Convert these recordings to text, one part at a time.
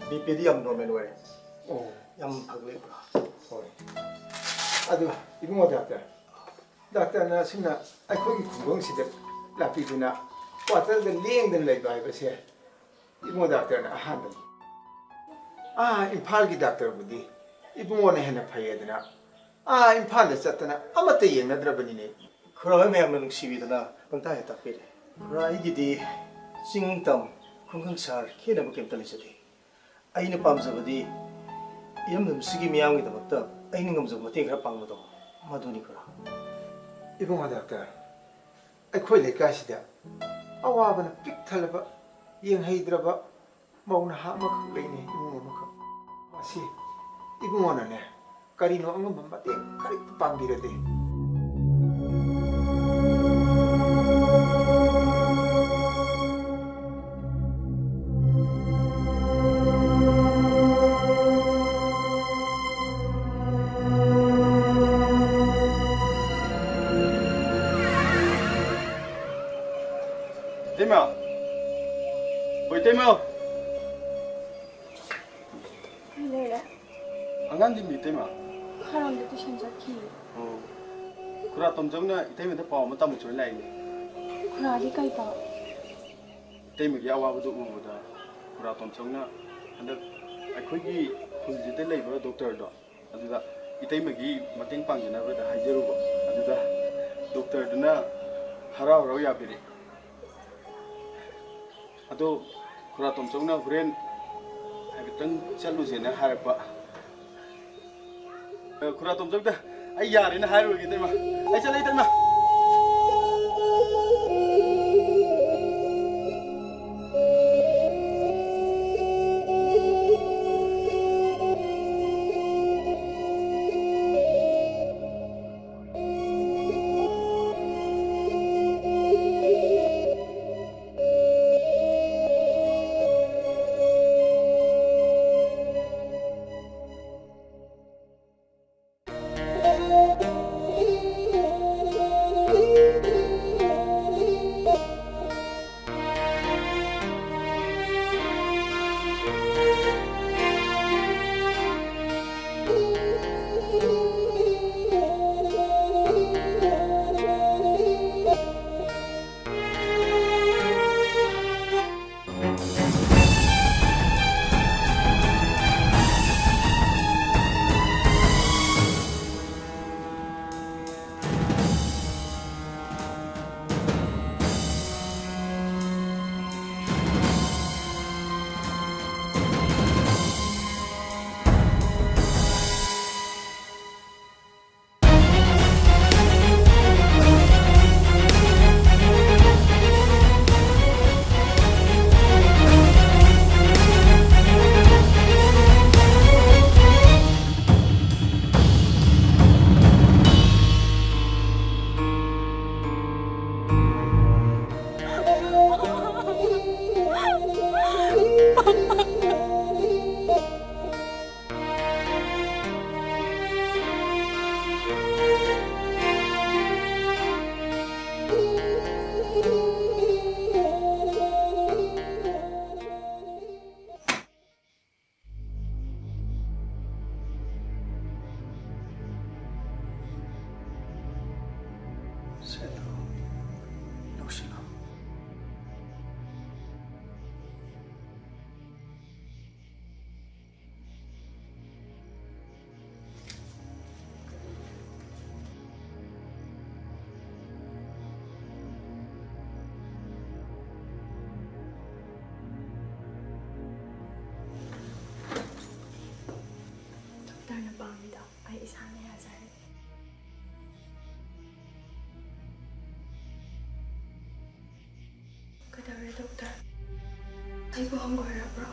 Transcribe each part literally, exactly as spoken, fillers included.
B ꯄꯤꯗꯤ ꯌꯥꯝ normal ꯑꯣꯏꯔꯦ꯫ ꯑꯣ꯫ ꯌꯥꯝ ꯐꯒꯠꯂꯦ ꯄꯨꯔꯥ꯫ ꯍꯣꯏ꯫ ꯑꯗꯨ ꯏꯕꯨꯡꯉꯣ ꯗꯥꯛꯇꯔ, ꯗꯥꯛꯇꯔꯅ ꯑꯁꯨꯝꯅ ꯑꯩꯈꯣꯏꯒꯤ ꯈꯨꯡꯒꯪꯁꯤꯗ ꯂꯥꯛꯄꯤꯗꯨꯅ ꯀ꯭ꯋꯥꯇꯔꯗ ꯂꯦꯡꯗꯅ ꯂꯩꯕ ꯍꯥꯏꯕꯁꯦ ꯏꯕꯨꯡꯉꯣ ꯗꯥꯛꯇꯔꯅ ꯑꯍꯥꯟꯕꯅꯤ꯫ ꯑꯥ ꯏꯝꯐꯥꯜꯒꯤ ꯗꯥꯛꯇꯔꯕꯨꯗꯤ ꯏꯕꯨꯡꯉꯣꯅ ꯍꯦꯟꯅ ꯐꯩ ꯑꯗꯨꯅ ꯑꯥ ꯏꯝꯐꯥꯜꯗ ꯆꯠꯇꯅ ꯑꯃꯠꯇ ꯌꯦꯡꯅꯗ꯭ꯔꯕꯅꯤꯅꯦ꯫ ꯈꯨꯔꯥ ꯍꯣꯏ ꯃꯌꯥꯝꯅ ꯅꯨꯡꯁꯤꯕꯤꯗꯅ ꯄꯪꯇꯥꯛ ꯍꯦꯛ ꯇꯥꯛꯄꯤꯔꯦ꯫ ꯈꯨꯔꯥ ꯑꯩꯒꯤꯗꯤ ꯆꯤꯡ ꯇꯝ ꯈꯨꯡꯒꯪ ꯁꯍꯔ ꯈꯦꯠꯅꯕ ꯀꯩꯝꯇ ꯂꯩꯖꯗꯦ꯫ ꯑꯩꯅ ꯄꯥꯝꯖꯕꯗꯤ ꯏꯔꯝꯗꯝꯁꯤꯒꯤ ꯃꯤꯌꯥꯝꯒꯤꯗꯃꯛꯇ ꯑꯩꯅ ꯉꯝꯖꯕ ꯃꯇꯦꯡ ꯈꯔ ꯄꯥꯡꯕꯗꯣ ꯃꯗꯨꯅꯤ ꯈꯨꯔꯥ꯫ ꯏꯕꯨꯡꯉꯣ ꯗꯥꯛꯇꯔ, ꯑꯩꯈꯣꯏ ꯂꯩꯀꯥꯏꯁꯤꯗ ꯑꯋꯥꯕꯅ ꯄꯤꯛ ꯊꯜꯂꯕ ꯌꯦꯡꯍꯩꯗ꯭ꯔꯕ ꯃꯧ ꯅꯍꯥ ꯑꯃꯈꯛ ꯂꯩꯅꯦ, ꯏꯃꯨꯡ ꯑꯃꯈꯛ꯫ ꯃꯁꯤ ꯏꯕꯨꯡꯉꯣꯅꯅꯦ ꯀꯔꯤꯅꯣ ꯑꯉꯝꯕ ꯃꯇꯦꯡ ꯈꯔ ꯄꯥꯡꯕꯤꯔꯗꯤ꯫ ꯏꯇꯩꯃ! ꯍꯣꯏ, ꯏꯇꯩꯃ! ꯀꯩ ꯂꯩꯔꯦ? ꯑꯉꯥꯡꯗꯤ ꯃꯤ ꯏꯇꯩꯃ? ꯈꯔꯝꯗ ꯇꯨꯏꯁꯟ ꯆꯠꯈꯤ꯫ ꯑꯣ꯫ ꯈꯨꯔꯥ ꯇꯣꯝꯆꯧꯅ ꯏꯇꯩꯃꯗ ꯄꯥꯎ ꯑꯃ ꯇꯝꯃꯨ ꯆꯣꯏ ꯂꯥꯛꯏꯅꯦ꯫ ꯈꯨꯔꯥꯗꯤ ꯀꯩ ꯄꯥꯎ? ꯏꯇꯩꯃꯒꯤ ꯑꯋꯥꯕꯗꯨ ꯎꯕꯗ ꯈꯨꯔꯥ ꯇꯣꯝꯆꯧꯅ ꯍꯟꯗꯛ ꯑꯩꯈꯣꯏꯒꯤ ꯈꯨꯜꯁꯤꯗ ꯂꯩꯕ ꯗꯣꯛꯇꯔꯗꯣ, ꯑꯗꯨꯗ ꯏꯇꯩꯃꯒꯤ ꯃꯇꯦꯡ ꯄꯥꯡꯖꯅꯕꯗ ꯍꯥꯏꯖꯔꯨꯕ꯫ ꯑꯗꯨꯗ ꯗꯣꯛꯇꯔꯗꯨꯅ ꯍꯔꯥꯎ ꯍꯔꯥꯎ ꯌꯥꯕꯤꯔꯛꯑꯦ꯫ ꯑꯗꯣ ꯈꯨꯔꯥ ꯇꯣꯝꯆꯧꯅ ꯍꯣꯔꯦꯟ ꯍꯥꯏꯐꯦꯠꯇꯪ ꯆꯠꯂꯨꯁꯦꯅ ꯍꯥꯏꯔꯛꯄ꯫ ꯑ, ꯈꯨꯔꯥ ꯇꯣꯝꯆꯧꯗ ꯑꯩ ꯌꯥꯔꯦꯅ ꯍꯥꯏꯔꯨꯔꯒꯦ, ꯏꯇꯩꯃ꯫ ꯑꯩ ꯆꯠꯂꯦ, ꯏꯇꯩꯃ꯫ ꯑꯩꯕꯨ ꯍꯪꯒꯣꯏꯔꯕ꯭ꯔꯣ?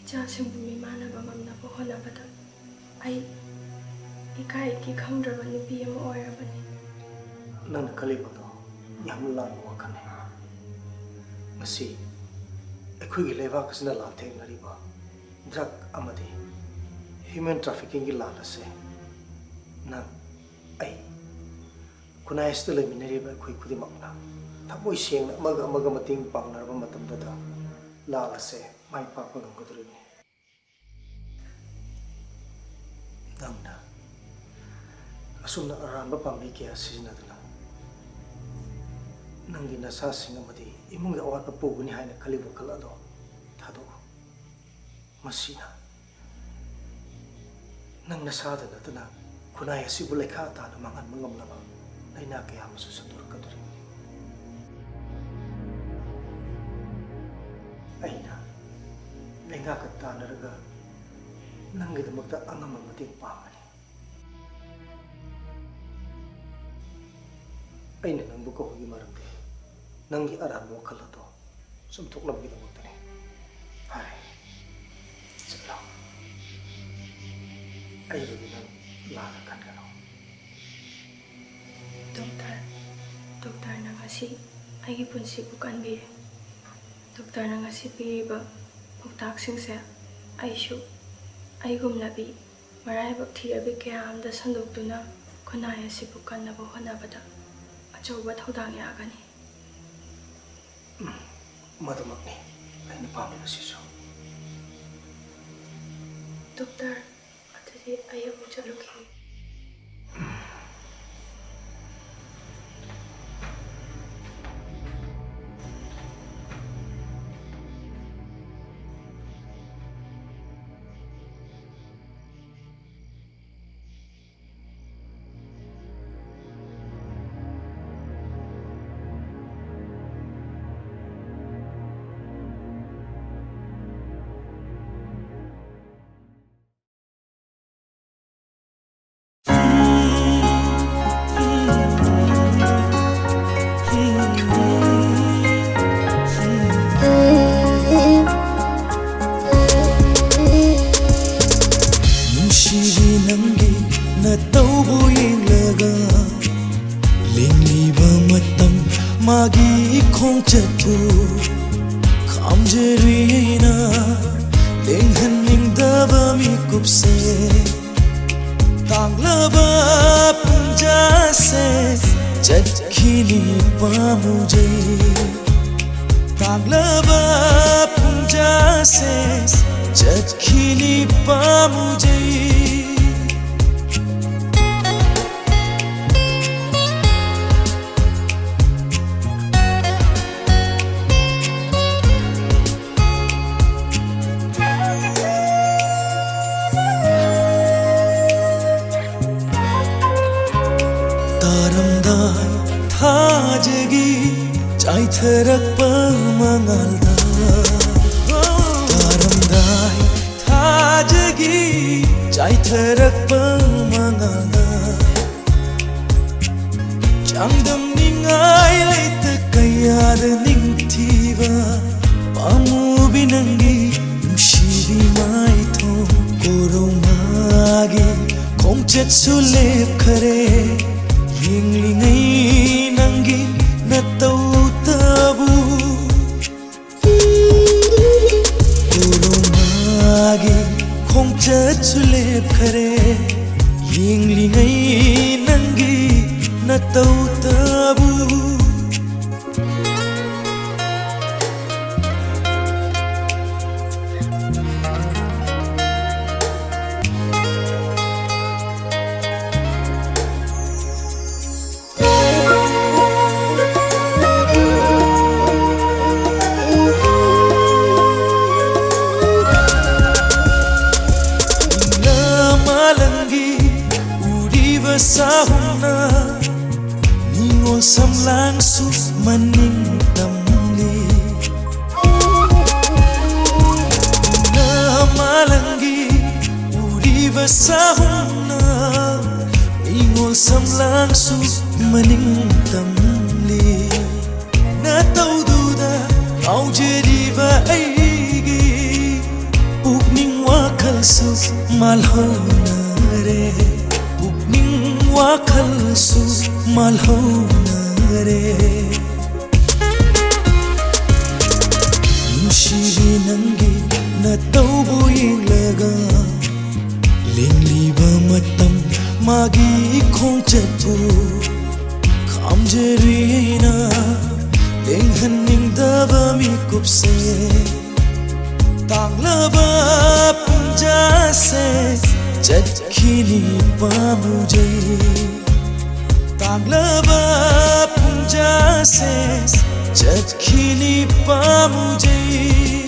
ꯏꯆꯥꯁꯤꯡꯕꯨ ꯃꯤꯃꯥꯟꯅꯕ ꯉꯝꯅꯕ ꯍꯣꯠꯅꯕꯗ ꯑꯩ ꯏꯀꯥꯏ ꯏꯊꯤ ꯈꯪꯗ꯭ꯔꯕ ꯅꯨꯄꯤ ꯑꯃ ꯑꯣꯏꯔꯕꯅꯤ꯫ ꯅꯪꯅ ꯈꯜꯂꯤꯕꯗꯣ ꯌꯥꯝꯅ ꯂꯥꯟꯕ ꯋꯥꯈꯜꯅꯤ꯫ ꯉꯁꯤ ꯑꯩꯈꯣꯏꯒꯤ ꯂꯩꯕꯥꯛ ꯑꯁꯤꯅ ꯂꯥꯟꯊꯦꯡꯅꯔꯤꯕ drug ꯑꯃꯗꯤ human traffickingꯒꯤ ꯂꯥꯟ ꯑꯁꯦ ꯅꯪ, ꯑꯩ, ꯈꯨꯟꯅꯥꯏ ꯑꯁꯤꯗ ꯂꯩꯃꯤꯟꯅꯔꯤꯕ ꯑꯩꯈꯣꯏ ꯈꯨꯗꯤꯡꯃꯛꯅ ꯊꯃꯣꯏ ꯁꯦꯡꯅ ꯑꯃꯒ ꯑꯃꯒ ꯃꯇꯦꯡ ꯄꯥꯡꯅꯔꯕ ꯃꯇꯝꯗꯗ ꯂꯥꯟ ꯑꯁꯦ ꯃꯥꯏ ꯄꯥꯛꯄ ꯉꯝꯒꯗꯧꯔꯤꯕꯅꯤ꯫ ꯅꯪꯅ ꯑꯁꯨꯝꯅ ꯑꯔꯥꯟꯕ ꯄꯥꯝꯕꯩ ꯀꯌꯥ ꯁꯤꯖꯤꯟꯅꯗꯨꯅ ꯅꯪꯒꯤ ꯅꯁꯥꯁꯤꯡ ꯑꯃꯗꯤ ꯏꯃꯨꯡꯒꯤ ꯑꯋꯥꯠꯄ ꯄꯨꯒꯅꯤ ꯍꯥꯏꯅ ꯈꯜꯂꯤ ꯋꯥꯈꯜ ꯑꯗꯣ ꯊꯥꯗꯣꯛꯎ꯫ ꯃꯁꯤꯅ ꯅꯪ ꯅꯁꯥꯗ ꯅꯠꯇꯅ ꯈꯨꯟꯅꯥꯏ ꯑꯁꯤꯕꯨ ꯂꯩꯈꯥ ꯇꯥꯅ ꯃꯥꯡꯍꯟꯕ ꯉꯝꯂꯕ ꯂꯥꯏꯅꯥ ꯀꯌꯥ ꯑꯃꯁꯨ ꯁꯟꯗꯣꯔꯛꯀꯗꯧꯔꯤꯕꯅꯤ꯫ ꯑꯩꯅ ꯂꯩꯉꯥꯛꯀ ꯇꯥꯟꯅꯔꯒ ꯅꯪꯒꯤꯗꯃꯛꯇ ꯑꯉꯝꯕ ꯃꯇꯦꯡ ꯄꯥꯡꯒꯅꯤ꯫ ꯑꯩꯅ ꯅꯪꯕꯨ ꯀꯧꯕꯒꯤ ꯃꯔꯝꯗꯤ ꯅꯪꯒꯤ ꯑꯔꯥꯟꯕ ꯋꯥꯈꯜ ꯑꯗꯣ ꯆꯨꯝꯊꯣꯛꯅꯕꯒꯤꯗꯃꯛꯇꯅꯤ꯫ ꯍꯥꯏ, ꯆꯠꯂꯣ꯫ ꯑꯩꯕꯨꯗꯤ ꯅꯪ ꯂꯥꯟꯅ ꯈꯟꯒꯅꯨ꯫ ꯗꯣꯛꯇꯔ, ꯗꯣꯛꯇꯔꯅ ꯉꯁꯤ ꯑꯩꯒꯤ ꯄꯨꯟꯁꯤꯕꯨ ꯀꯟꯕꯤꯔꯦ꯫ ꯗꯣꯛꯇꯔꯅ ꯉꯁꯤ ꯄꯤꯔꯤꯕ ꯄꯥꯎꯇꯥꯛꯁꯤꯡꯁꯦ ꯑꯩꯁꯨ ꯑꯩꯒꯨꯝꯂꯕꯤ ꯃꯔꯥꯏꯕꯛ ꯊꯤꯔꯕꯤ ꯀꯌꯥ ꯑꯃꯗ ꯁꯟꯗꯣꯛꯇꯨꯅ ꯈꯨꯟꯅꯥꯏ ꯑꯁꯤꯕꯨ ꯀꯟꯅꯕ ꯍꯣꯠꯅꯕꯗ ꯑꯆꯧꯕ ꯊꯧꯗꯥꯡ ꯌꯥꯒꯅꯤ꯫ ꯎꯝ, ꯃꯗꯨꯃꯛꯅꯤ ꯑꯩꯅ ꯄꯥꯝꯂꯤꯕꯁꯤꯁꯨ꯫ ꯗꯣꯛꯇꯔ, ꯑꯗꯨꯗꯤ ꯑꯩ ꯑꯃꯨꯛ ꯆꯠꯂꯨꯈꯤꯒꯦ꯫ ꯃꯥꯒꯤ ꯈꯣꯡꯆꯠꯄꯨ ꯈꯥꯝꯖꯔꯤꯅ ꯂꯦꯡꯍꯟꯅꯤꯡꯗꯕ ꯃꯤꯀꯨꯞꯁꯦ꯫ ꯇꯥꯡꯂꯕ ꯄꯨꯡꯖꯥꯁꯦ ꯆꯠꯈꯤꯅꯤ ꯄꯥꯝꯃꯨꯖꯩ꯫ ꯇꯥꯡꯂꯕ ꯄꯨꯡꯖꯥꯁꯦ ꯆꯠꯈꯤꯅꯤ ꯄꯥꯝꯃꯨꯖꯩ꯫ ꯇꯥꯔꯝꯗꯥꯏ ꯊꯥꯖꯒꯤ ꯆꯥꯏꯊꯔꯛꯄ ꯃꯉꯥꯜꯗ, ꯇꯥꯔꯝꯗꯥꯏ ꯊꯥꯖꯒꯤ ꯆꯥꯏꯊꯔꯛꯄ ꯃꯉꯥꯜꯗ, ꯆꯥꯡꯗꯝꯅꯤꯡꯉꯥꯏ ꯂꯩꯇ ꯀꯌꯥꯗ ꯅꯤꯡꯊꯤꯕ ꯄꯥꯝꯃꯨꯕꯤ ꯅꯪꯒꯤ ꯅꯨꯡꯁꯤꯕꯤ ꯃꯥꯏꯊꯣꯡ꯫ ꯀꯣꯔꯧꯉꯥꯒꯤ ꯈꯣꯡꯆꯠꯁꯨ ꯂꯦꯞꯈꯔꯦ, ꯌꯦꯡꯂꯤꯉꯩ ꯅꯪꯒꯤ ꯅꯇꯧꯇꯕꯨ꯫ ꯀꯣꯔꯧꯉꯥꯒꯤ ꯈꯣꯡꯆꯠꯁꯨ ꯂꯦꯞꯈꯔꯦ, ꯌꯦꯡꯂꯤꯉꯩ ꯅꯪꯒꯤ ꯅꯇꯧꯇꯕꯨ꯫ ꯅꯨꯃꯤꯠꯂ ꯃꯥꯂꯪꯒꯤ ꯎꯔꯤꯕ ꯁꯥꯍꯨꯝꯅ ꯅꯤꯉꯣꯜ ꯁꯝꯂꯥꯡꯁꯨ ꯃꯅꯤꯡ ꯇꯝꯂꯤ꯫ ꯅꯨꯃꯤꯠꯂ ꯃꯥꯂꯪꯒꯤ ꯎꯔꯤꯕ ꯁꯥꯍꯨꯝꯅ ꯅꯤꯉꯣꯜ ꯁꯝꯂꯥꯡꯁꯨ ꯃꯅꯤꯡ ꯇꯝꯂꯤ꯫ ꯅꯇꯧꯗꯨꯗ ꯉꯥꯎꯖꯔꯤꯕ ꯑꯩꯒꯤ ꯄꯨꯛꯅꯤꯡ ꯋꯥꯈꯜꯁꯨ ꯃꯥꯜꯍꯧꯅꯔꯦ, ꯄꯨꯛꯅꯤꯡ ꯋꯥꯈꯜꯁꯨ ꯃꯥꯜꯍꯧꯅꯔꯦ꯫ ꯅꯪꯒꯤ ꯅꯇꯧꯕꯨ ꯌꯦꯡꯂꯒ ꯂꯦꯡꯂꯤꯕ ꯃꯇꯝ ꯃꯥꯒꯤ ꯈꯣꯡꯆꯠꯄꯨ ꯈꯥꯝꯖꯔꯤꯅ ꯂꯦꯡꯍꯟꯅꯤꯡꯗꯕ ꯃꯤꯀꯨꯞꯁꯦ ꯇꯥꯡꯂꯕ ꯄꯨꯡꯖꯥꯁꯦ ꯆꯠꯈꯤꯅꯤ ꯄꯥꯝꯃꯨꯖꯩ ꯇꯥꯡꯂꯕ ꯄꯨꯡꯖꯥꯁꯦ ꯆꯠꯈꯤꯅꯤ ꯄꯥꯝꯃꯨꯖꯩ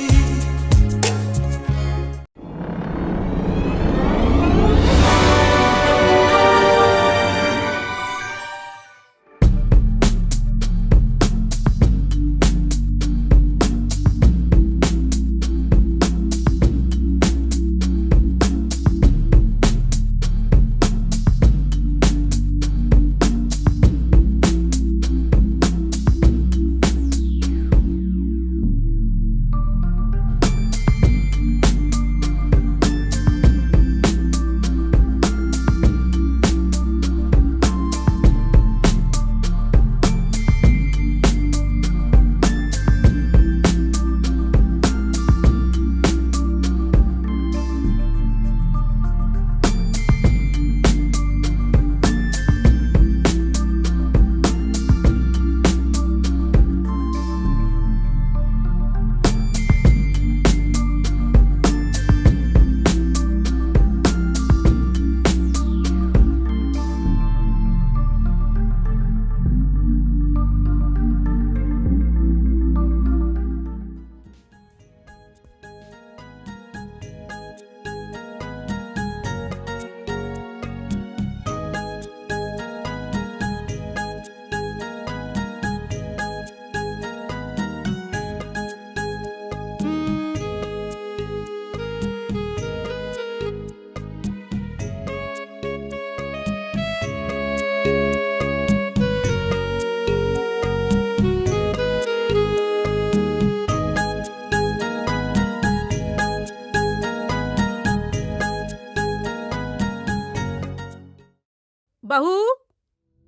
बहू,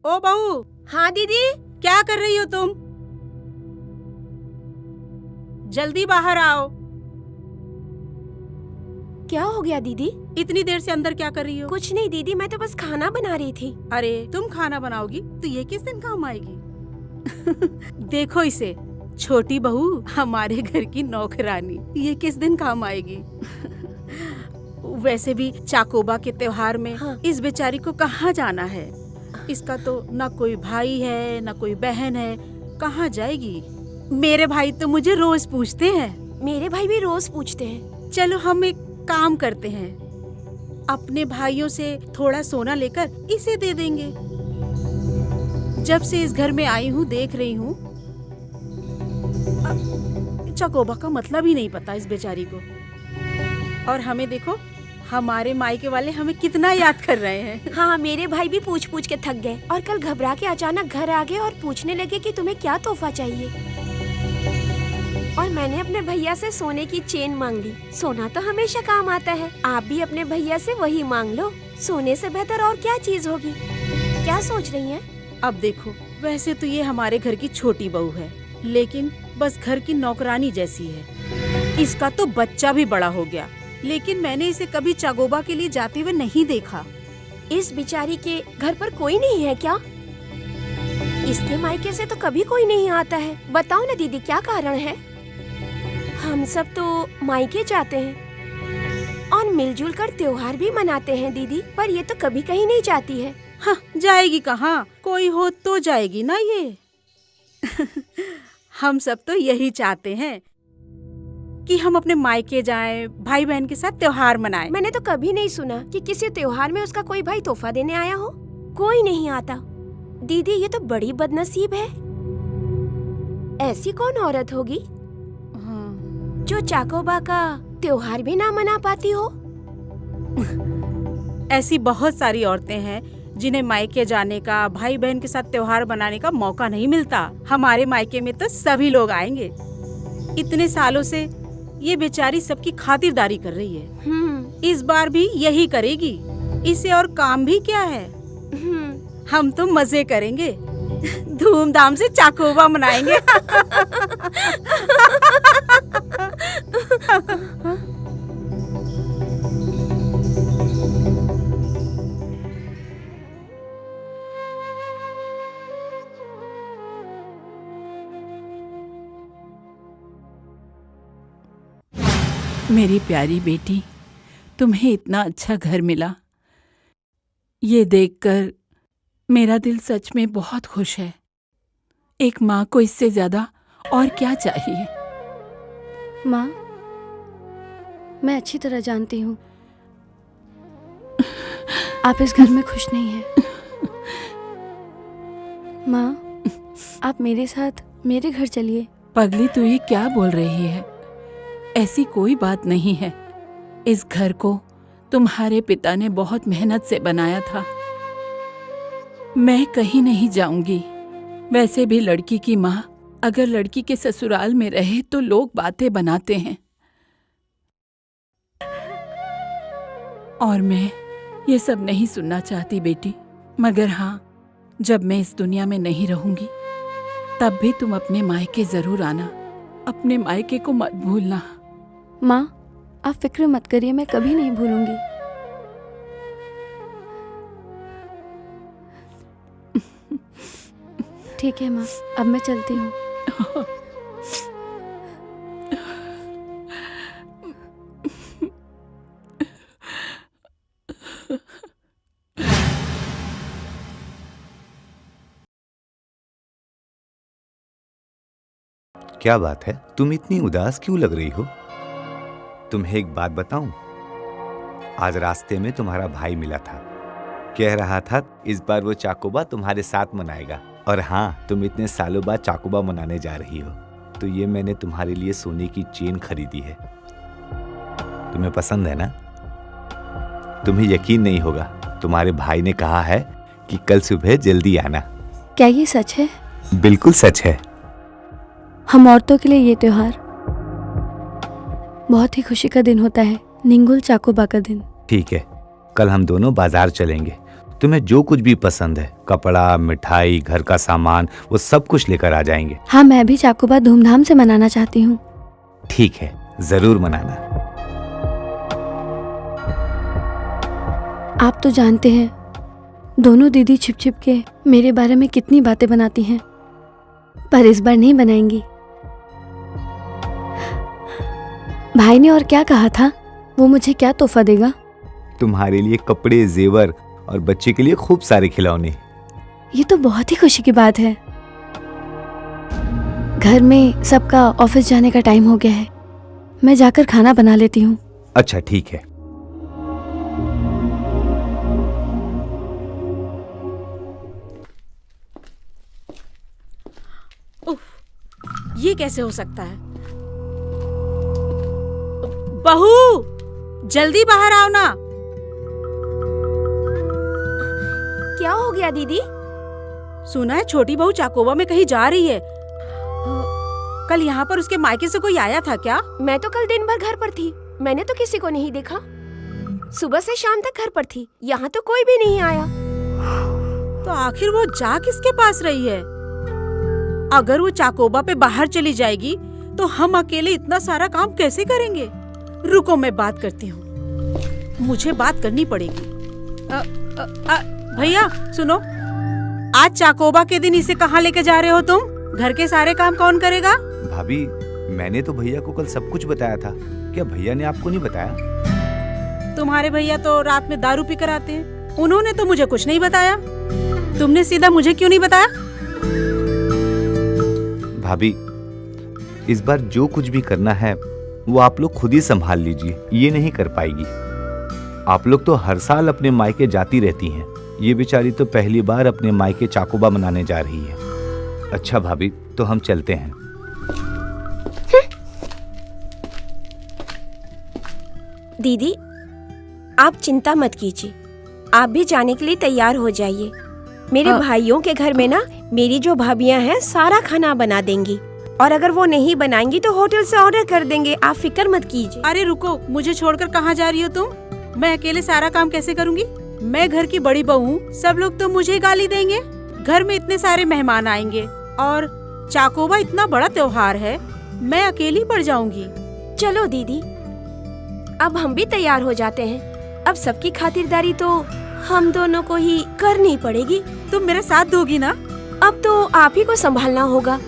ओ बहू। हाँ दीदी। क्या कर रही हो तुम? जल्दी बाहर आओ। क्या हो गया दीदी? इतनी देर से अंदर क्या कर रही हो? कुछ नहीं दीदी, मैं तो बस खाना बना रही थी। अरे, तुम खाना बनाओगी तो ये किस दिन काम आएगी? देखो इसे, छोटी बहू, हमारे घर की नौकरानी, ये किस दिन काम आएगी? वैसे भी चाकोबा के त्योहार में हाँ। इस बेचारी को कहाँ जाना है? इसका तो ना कोई भाई है, ना कोई बहन है, कहाँ जाएगी? मेरे भाई तो मुझे रोज पूछते हैं। मेरे भाई भी रोज पूछते हैं। चलो, हम एक काम करते हैं, अपने भाइयों से थोड़ा सोना लेकर इसे दे देंगे। जब से इस घर में आई हूँ, देख रही हूँ, अ, चकोबा का मतलब ही नहीं पता इस बेचारी को। और हमें देखो, हमारे मायके वाले हमें कितना याद कर रहे हैं। हाँ, मेरे भाई भी पूछ पूछ के थक गए और कल घबरा के अचानक घर आ गए और पूछने लगे कि तुम्हें क्या तोहफा चाहिए। और मैंने अपने भैया से सोने की चेन मांग ली। सोना तो हमेशा काम आता है, आप भी अपने भैया से वही मांग लो। सोने से बेहतर और क्या चीज होगी? क्या सोच रही हैं? अब देखो, वैसे तो ये हमारे घर की छोटी बहू है, लेकिन बस घर की नौकरानी जैसी है। इसका तो बच्चा भी बड़ा हो गया, लेकिन मैंने इसे कभी चाकोबा के लिए जाते हुए नहीं देखा। इस बेचारी के घर पर कोई नहीं है क्या? इसके मायके से तो कभी कोई नहीं आता है। बताओ ना दीदी, क्या कारण है? हम सब तो मायके जाते हैं और मिलजुल कर त्योहार भी मनाते हैं दीदी, पर ये तो कभी कहीं नहीं जाती है। हाँ, जाएगी कहाँ? कोई हो तो जाएगी ना ये। हम सब तो यही चाहते हैं कि हम अपने मायके जाएं, भाई बहन के साथ त्योहार मनाएं। मैंने तो कभी नहीं सुना कि किसी त्योहार में उसका कोई भाई तोहफा देने आया हो। कोई नहीं आता। दीदी, ये तो बड़ी बदनसीब है। ऐसी कौन औरत होगी हाँ। जो चाकोबा का त्योहार भी ना मना पाती हो? ऐसी बहुत सारी औरतें हैं जिन्हें मायके जाने का, भाई बहन के साथ त्योहार मनाने का मौका नहीं मिलता। हमारे मायके में तो सभी लोग आएंगे। इतने सालों से ये बेचारी सबकी खातिरदारी कर रही है, हम्म। इस बार भी यही करेगी। इसे और काम भी क्या है? हम्म। हम तो मजे करेंगे। धूमधाम से चाकोबा मनाएंगे। मेरी प्यारी बेटी, तुम्हें इतना अच्छा घर मिला। ये देखकर मेरा दिल सच में बहुत खुश है। एक माँ को इससे ज्यादा और क्या चाहिए? माँ, मैं अच्छी तरह जानती हूँ, आप इस घर में खुश नहीं हैं। माँ, आप मेरे साथ मेरे घर चलिए। पगली, तू ये क्या बोल रही है? ऐसी कोई बात नहीं है। इस घर को तुम्हारे पिता ने बहुत मेहनत से बनाया था। मैं कहीं नहीं जाऊंगी। वैसे भी लड़की की माँ अगर लड़की के ससुराल में रहे तो लोग बातें बनाते हैं। और मैं ये सब नहीं सुनना चाहती बेटी, मगर हाँ, जब मैं इस दुनिया में नहीं रहूंगी, तब भी तुम अपने मायके जरूर आना। अपने मायके को मत भूलना। माँ, आप फिक्र मत करिए, मैं कभी नहीं भूलूंगी। ठीक है माँ, अब मैं चलती हूँ। क्या बात है, तुम इतनी उदास क्यों लग रही हो? तुम्हें एक बात बताऊं, आज रास्ते में तुम्हारा भाई मिला था, कह रहा था इस बार वो चाकोबा तुम्हारे साथ मनाएगा। और हाँ, तुम इतने सालों बाद चाकोबा मनाने जा रही हो, तो ये मैंने तुम्हारे लिए सोने की चेन खरीदी है। तुम्हें पसंद है ना? तुम्हें यकीन नहीं होगा, तुम्हारे भाई ने कहा है कि कल सुबह जल्दी आना। क्या ये सच है? बिल्कुल सच है। हम औरतों के लिए ये त्योहार बहुत ही खुशी का दिन होता है, निंगुल चाकोबा का दिन। ठीक है, कल हम दोनों बाजार चलेंगे। तुम्हें जो कुछ भी पसंद है, कपड़ा, मिठाई, घर का सामान, वो सब कुछ लेकर आ जाएंगे। हाँ, मैं भी चाकोबा धूमधाम से मनाना चाहती हूँ। ठीक है, जरूर मनाना। आप तो जानते हैं, दोनों दीदी छिप छिप के मेरे बारे में कितनी बातें बनाती हैं, पर इस बार नहीं बनाएंगी। भाई ने और क्या कहा था, वो मुझे क्या तोहफा देगा? तुम्हारे लिए कपड़े, जेवर और बच्चे के लिए खूब सारे खिलौने। ये तो बहुत ही खुशी की बात है। घर में सबका ऑफिस जाने का टाइम हो गया है, मैं जाकर खाना बना लेती हूँ। अच्छा, ठीक है। उफ, ये कैसे हो सकता है? बहू, जल्दी बाहर आओ ना। क्या हो गया दीदी? सुना है छोटी बहू चाकोबा में कहीं जा रही है। कल यहाँ पर उसके मायके से कोई आया था क्या? मैं तो कल दिन भर घर पर थी, मैंने तो किसी को नहीं देखा। सुबह से शाम तक घर पर थी, यहाँ तो कोई भी नहीं आया। तो आखिर वो जा किसके पास रही है? अगर वो चाकोबा पे बाहर चली जाएगी तो हम अकेले इतना सारा काम कैसे करेंगे? रुको, मैं बात करती हूँ, मुझे बात करनी पड़ेगी। अ, अ, अ, भैया सुनो, आज चाकोबा के दिन इसे कहाँ लेके जा रहे हो तुम? घर के सारे काम कौन करेगा? भाभी, मैंने तो भैया को कल सब कुछ बताया था। क्या भैया ने आपको नहीं बताया? तुम्हारे भैया तो रात में दारू पीकर आते हैं, उन्होंने तो मुझे कुछ नहीं बताया। तुमने सीधा मुझे क्यों नहीं बताया? भाभी, इस बार जो कुछ भी करना है, वो आप लोग खुद ही संभाल लीजिए, ये नहीं कर पाएगी। आप लोग तो हर साल अपने मायके जाती रहती हैं, ये बेचारी तो पहली बार अपने मायके चाकोबा मनाने जा रही है। अच्छा भाभी, तो हम चलते हैं। दीदी, आप चिंता मत कीजिए, आप भी जाने के लिए तैयार हो जाइए। मेरे हाँ। भाइयों के घर में ना, मेरी जो भाभियां हैं, सारा खाना बना देंगी, और अगर वो नहीं बनाएंगी तो होटल से ऑर्डर कर देंगे। आप फिक्र मत कीजिए। अरे रुको, मुझे छोड़कर कहाँ जा रही हो तुम? मैं अकेले सारा काम कैसे करूंगी? मैं घर की बड़ी बहू हूँ, सब लोग तो मुझे गाली देंगे। घर में इतने सारे मेहमान आएंगे और चाकोबा इतना बड़ा त्योहार है, मैं अकेली पड़ जाऊंगी। चलो दीदी, अब हम भी तैयार हो जाते हैं। अब सबकी खातिरदारी तो हम दोनों को ही करनी पड़ेगी। तुम मेरा साथ दोगी ना? अब तो आप ही को संभालना होगा।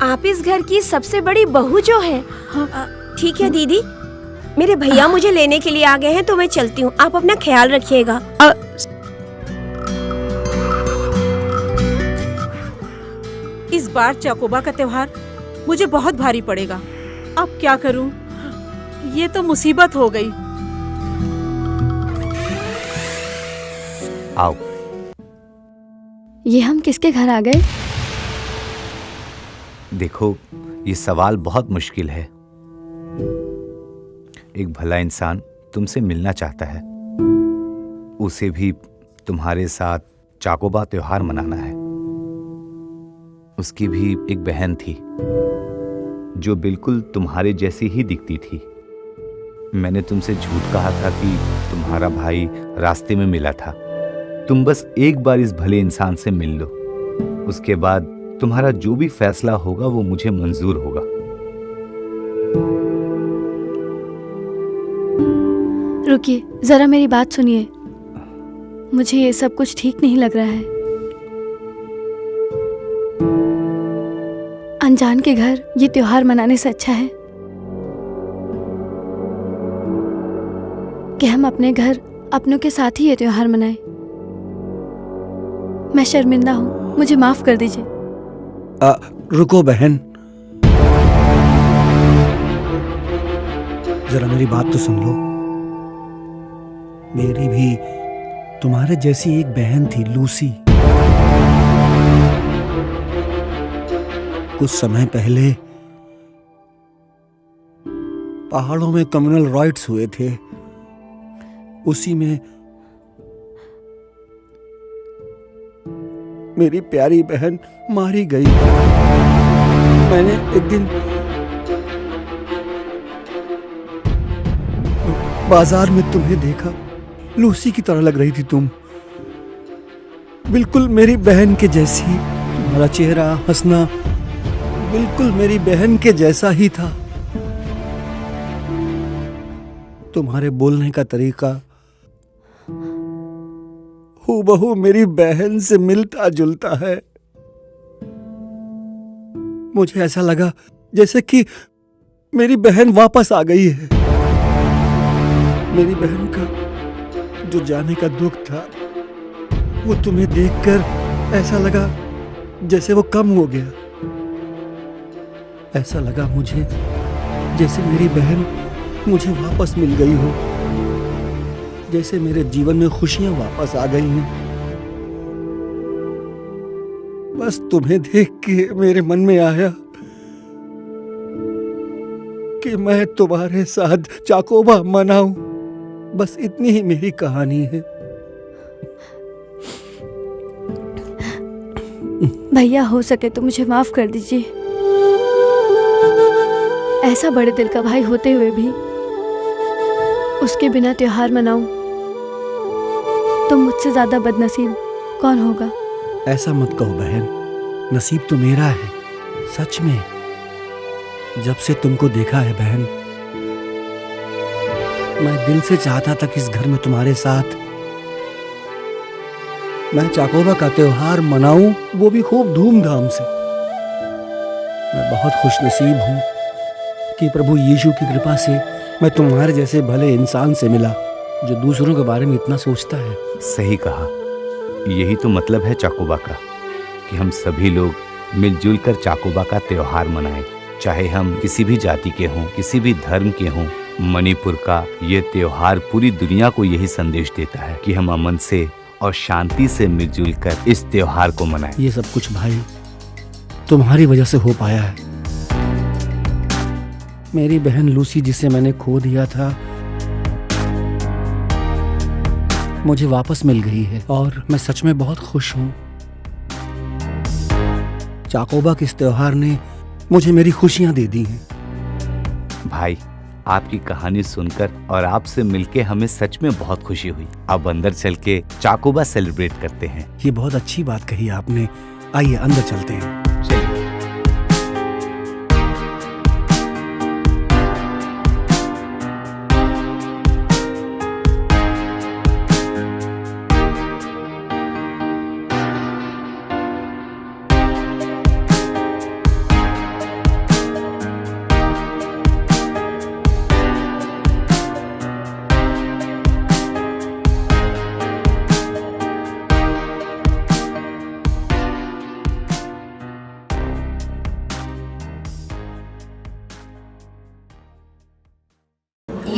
आप इस घर की सबसे बड़ी बहू जो है। हाँ। अ, ठीक है दीदी, मेरे भैया मुझे लेने के लिए आ गए हैं, तो मैं चलती हूँ। आप अपना ख्याल रखिएगा। अ, इस बार चाकोबा का त्योहार मुझे बहुत भारी पड़ेगा। अब क्या करूं? ये तो मुसीबत हो गई। आओ। ये हम किसके घर आ गए? देखो, ये सवाल बहुत मुश्किल है। एक भला इंसान तुमसे मिलना चाहता है। उसे भी तुम्हारे साथ चाकोबा त्योहार मनाना है। उसकी भी एक बहन थी, जो बिल्कुल तुम्हारे जैसी ही दिखती थी। मैंने तुमसे झूठ कहा था कि तुम्हारा भाई रास्ते में मिला था। तुम बस एक बार इस भले इंसान से मिल लो, उसके बाद तुम्हारा जो भी फैसला होगा, वो मुझे मंजूर होगा। रुकिए, जरा मेरी बात सुनिए। मुझे ये सब कुछ ठीक नहीं लग रहा है। अनजान के घर ये त्योहार मनाने से अच्छा है कि हम अपने घर अपनों के साथ ही ये त्योहार मनाएं। मैं शर्मिंदा हूँ, मुझे माफ कर दीजिए। आ, रुको बहन, जरा मेरी बात तो सुन लो। मेरी भी तुम्हारे जैसी एक बहन थी, लूसी। कुछ समय पहले पहाड़ों में कम्युनल राइट्स हुए थे, उसी में मेरी प्यारी बहन मारी गई। मैंने एक दिन बाजार में तुम्हें देखा, लूसी की तरह लग रही थी तुम, बिल्कुल मेरी बहन के जैसी। तुम्हारा चेहरा, हंसना बिल्कुल मेरी बहन के जैसा ही था। तुम्हारे बोलने का तरीका हूबहू मेरी बहन से मिलता जुलता है। मुझे ऐसा लगा जैसे कि मेरी बहन वापस आ गई है। मेरी बहन का जो जाने का दुख था, वो तुम्हें देखकर ऐसा लगा जैसे वो कम हो गया। ऐसा लगा मुझे जैसे मेरी बहन मुझे वापस मिल गई हो, जैसे मेरे जीवन में खुशियां वापस आ गई हैं। बस तुम्हें देख के मेरे मन में आया कि मैं तुम्हारे साथ चाकोबा मनाऊं। बस इतनी ही मेरी कहानी है। भैया, हो सके तो मुझे माफ कर दीजिए। ऐसा बड़े दिल का भाई होते हुए भी उसके बिना त्योहार मनाऊं, तो मुझसे ज्यादा बदनसीब कौन होगा? ऐसा मत कहो बहन, नसीब तो मेरा है सच में। जब से तुमको देखा है बहन, मैं दिल से चाहता था कि इस घर में तुम्हारे साथ मैं चाकोबा का त्योहार मनाऊं, वो भी खूब धूमधाम से। मैं बहुत खुशनसीब हूं कि प्रभु यीशु की कृपा से मैं तुम्हारे जैसे भले इंसान से मिला, जो दूसरों के बारे में इतना सोचता है। सही कहा। यही तो मतलब है चाकोबा का, कि हम सभी लोग मिलजुल कर चाकोबा का त्योहार मनाएं। चाहे हम किसी भी जाति के हों, किसी भी धर्म के हों, मणिपुर का ये त्योहार पूरी दुनिया को यही संदेश देता है कि हम अमन से और शांति से मिलजुल कर इस त्योहार को मनाएं। ये सब कुछ भाई तुम्हारी वजह से हो पाया है। मेरी बहन लूसी, जिसे मैंने खो दिया था, मुझे वापस मिल गई है और मैं सच में बहुत खुश हूँ। चाकोबा के इस त्योहार ने मुझे मेरी खुशियां दे दी हैं। भाई, आपकी कहानी सुनकर और आपसे मिलके हमें सच में बहुत खुशी हुई। अब अंदर चल के चाकोबा सेलिब्रेट करते हैं। ये बहुत अच्छी बात कही आपने। आइए, अंदर चलते हैं। चलिए।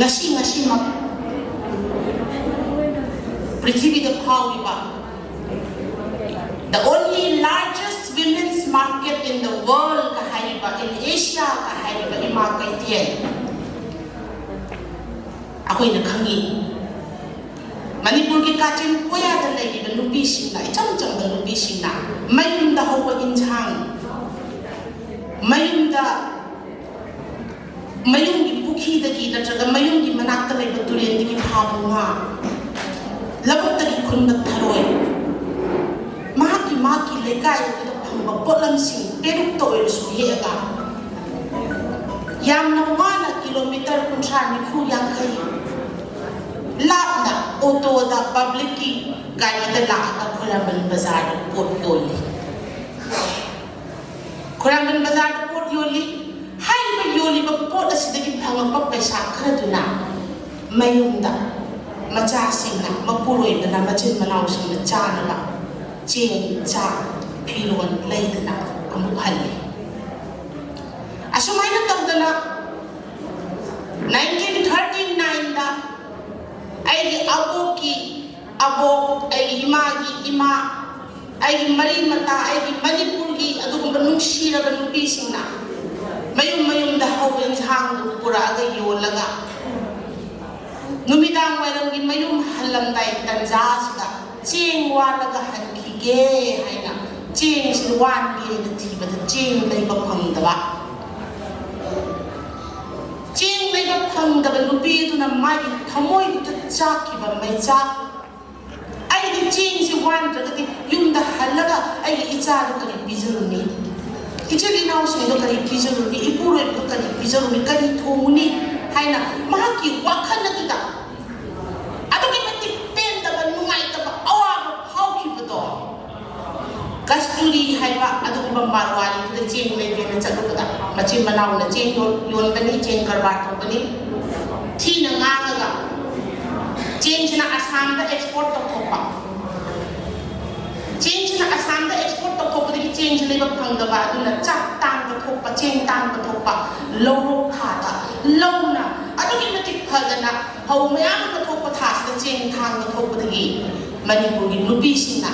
ꯉꯁꯤ ꯉꯁꯤꯃꯛ ꯄ꯭ꯔꯤꯊꯤꯕꯤꯗ ꯐꯥꯎꯔꯤꯕ the only largest women's market in the world ꯀ ꯍꯥꯏꯔꯤꯕ, in Asia ꯀ ꯍꯥꯏꯔꯤꯕ ꯏꯃꯥ ꯀꯩꯊꯦꯜ ꯑꯩꯈꯣꯏꯅ ꯈꯪꯉꯤ꯫ ꯃꯅꯤꯄꯨꯔꯒꯤ ꯀꯥꯆꯤꯟ ꯀꯣꯌꯥꯗ ꯂꯩꯔꯤꯕ ꯅꯨꯄꯤꯁꯤꯡꯅ, ꯏꯆꯝ ꯆꯝꯕ ꯅꯨꯄꯤꯁꯤꯡꯅ ꯃꯌꯨꯝꯗ ꯍꯧꯕ ꯏꯟꯁꯥꯡ, ꯃꯌꯨꯝꯗ, ꯃꯌꯨꯝꯒꯤ ꯄꯨꯈ꯭ꯔꯤꯗꯒꯤ ꯅꯠꯇ꯭ꯔꯒ ꯃꯌꯨꯝꯒꯤ ꯃꯅꯥꯛꯇ ꯂꯩꯕ ꯇꯨꯔꯦꯟꯗꯒꯤ ꯐꯥꯕ ꯉꯥ, ꯂꯧꯕꯨꯛꯇꯒꯤ ꯈꯨꯟꯕ ꯊꯔꯣꯏ, ꯃꯍꯥꯛꯀꯤ, ꯃꯍꯥꯛꯀꯤ ꯂꯩꯀꯥꯏ ꯑꯗꯨꯗ ꯐꯪꯕ ꯄꯣꯠꯂꯝꯁꯤꯡ ꯄꯦꯔꯨꯛꯇ ꯑꯣꯏꯔꯁꯨ ꯍꯦꯛꯑꯒ, ꯌꯥꯝꯅ ꯋꯥꯅ ꯀꯤꯂꯣꯃꯤꯇꯔ ꯀꯨꯟꯊ꯭ꯔꯥ, ꯅꯤꯐꯨ, ꯌꯥꯡꯈꯩ ꯂꯥꯞꯅ ꯑꯣꯇꯣꯗ, ꯄꯕ꯭ꯂꯤꯛꯀꯤ ꯒꯥꯔꯤꯗ ꯂꯥꯛꯑꯒ ꯈ꯭ꯋꯥꯏꯔꯝꯕꯟ ꯕꯖꯥꯔꯗ ꯄꯣꯠ ꯌꯣꯜꯂꯤ꯫ ꯈ꯭ꯋꯥꯏꯔꯝꯕꯟ ꯕꯖꯥꯔꯗ ꯄꯣꯠ ꯌꯣꯜꯂꯤ꯫ ꯍꯥꯏꯔꯤꯕ ꯌꯣꯜꯂꯤꯕ ꯄꯣꯠ ꯑꯁꯤꯗꯒꯤ ꯐꯪꯉꯛꯄ ꯄꯩꯁꯥ ꯈꯔꯗꯨꯅ ꯃꯌꯨꯝꯗ ꯃꯆꯥꯁꯤꯡꯅ, ꯃꯄꯨꯔꯣꯏꯕꯅ, ꯃꯆꯤꯟ ꯃꯅꯥꯎꯁꯤꯡꯅ ꯆꯥꯅꯕ ꯆꯦꯡ, ꯆꯥꯛ, ꯐꯤꯔꯣꯜ ꯂꯩꯗꯅ ꯑꯃꯨꯛ ꯍꯜꯂꯤ꯫ ꯑꯁꯨꯃꯥꯏꯅ ꯇꯧꯗꯅ nineteen thirty nineꯗ ꯑꯩꯒꯤ ꯑꯕꯣꯛꯀꯤ ꯑꯕꯣꯛ, ꯑꯩꯒꯤ ꯏꯃꯥꯒꯤ ꯏꯃꯥ, ꯑꯩꯒꯤ ꯃꯔꯤ ꯃꯇꯥ, ꯑꯩꯒꯤ ꯃꯅꯤꯄꯨꯔꯒꯤ ꯑꯗꯨꯒꯨꯝꯕ ꯅꯨꯡꯁꯤꯔꯕ ꯅꯨꯄꯤꯁꯤꯡꯅ ꯃꯌꯨꯝ ꯃꯌꯨꯝꯗ ꯍꯧꯕ ꯏꯟꯁꯥꯡꯗꯨ ꯄꯨꯔꯛꯑꯒ ꯌꯣꯜꯂꯒ, ꯅꯨꯃꯤꯗꯥꯡ ꯋꯥꯏꯔꯝꯒꯤ ꯃꯌꯨꯝ ꯍꯜꯂꯝꯗꯥꯏ ꯇꯟꯖꯥꯁꯤꯗ ꯆꯦꯡ ꯋꯥꯜꯂꯒ ꯍꯟꯈꯤꯒꯦ ꯍꯥꯏꯅ ꯆꯦꯡꯁꯤ ꯋꯥꯟꯒꯦꯅ ꯊꯤꯕꯗ ꯆꯦꯡ ꯂꯩꯕ ꯐꯪꯗꯕ꯫ ꯆꯦꯡ ꯂꯩꯕ ꯐꯪꯗꯕ ꯅꯨꯄꯤ ꯑꯗꯨꯅ ꯃꯥꯒꯤ ꯊꯃꯣꯏꯗꯨꯗ ꯆꯥꯛꯈꯤꯕ ꯃꯩꯆꯥꯛ, "ꯑꯩꯗꯤ ꯆꯦꯡꯁꯤ ꯋꯥꯟꯗ꯭ꯔꯒꯗꯤ ꯌꯨꯝꯗ ꯍꯜꯂꯒ ꯑꯩꯒꯤ ꯏꯆꯥꯗꯨ ꯀꯔꯤ ꯄꯤꯖꯔꯨꯅꯤ? ꯏꯆꯤꯜ ꯏꯅꯥꯎꯁꯤꯡꯗꯣ ꯀꯔꯤ ꯄꯤꯖꯔꯨꯅꯤ? ꯏꯄꯨꯔꯣꯏꯕꯗꯣ ꯀꯔꯤ ꯄꯤꯖꯔꯨꯅꯤ? ꯀꯔꯤ ꯊꯣꯡꯉꯨꯅꯤ?" ꯍꯥꯏꯅ ꯃꯍꯥꯛꯀꯤ ꯋꯥꯈꯜ ꯑꯗꯨꯗ ꯑꯗꯨꯛꯀꯤ ꯃꯇꯤꯛ ꯄꯦꯟꯗꯕ, ꯅꯨꯡꯉꯥꯏꯇꯕ, ꯑꯋꯥꯕ ꯐꯥꯎꯈꯤꯕꯗꯣ, ꯀꯁꯇꯨꯔꯤ ꯍꯥꯏꯕ ꯑꯗꯨꯒꯨꯝꯕ ꯃꯥꯔꯋꯥꯔꯤꯗꯨꯗ ꯆꯦꯡ ꯂꯩꯒꯦꯅ ꯆꯠꯂꯨꯕꯗ, ꯃꯆꯤꯟ ꯃꯅꯥꯎꯅ ꯆꯦꯡ ꯌꯣꯟ-, ꯌꯣꯟꯕꯅꯤ, ꯆꯦꯡ ꯀꯔꯕꯥꯔ ꯇꯧꯕꯅꯤ, ꯊꯤꯅ ꯉꯥꯡꯉꯒ ꯆꯦꯡꯁꯤꯅ ꯑꯁꯥꯝꯗ ꯑꯦꯛꯁꯄꯣꯔꯠ ꯇꯧꯊꯣꯛꯄ꯫ ꯆꯦꯡꯁꯤꯅ ꯑꯁꯥꯝꯗ ꯑꯦꯛꯁꯄꯣꯔꯠ ꯇꯧꯊꯣꯛꯄꯗꯒꯤ ꯆꯦꯡꯁꯤ ꯂꯩꯕ ꯐꯪꯗꯕ, ꯑꯗꯨꯅ ꯆꯥꯛ ꯇꯥꯡꯕ ꯊꯣꯛꯄ, ꯆꯦꯡ ꯇꯥꯡꯕ ꯊꯣꯛꯄ, ꯂꯧꯔꯣꯛ ꯊꯥꯗ ꯂꯧꯅ ꯑꯗꯨꯛꯀꯤ ꯃꯇꯤꯛ ꯐꯗꯅ ꯐꯧ ꯃꯌꯥꯝ ꯑꯃ ꯊꯣꯛꯄ ꯊꯥꯁꯤꯗ ꯆꯦꯡ ꯊꯥꯡꯕ ꯊꯣꯛꯄꯗꯒꯤ ꯃꯅꯤꯄꯨꯔꯒꯤ ꯅꯨꯄꯤꯁꯤꯡꯅ,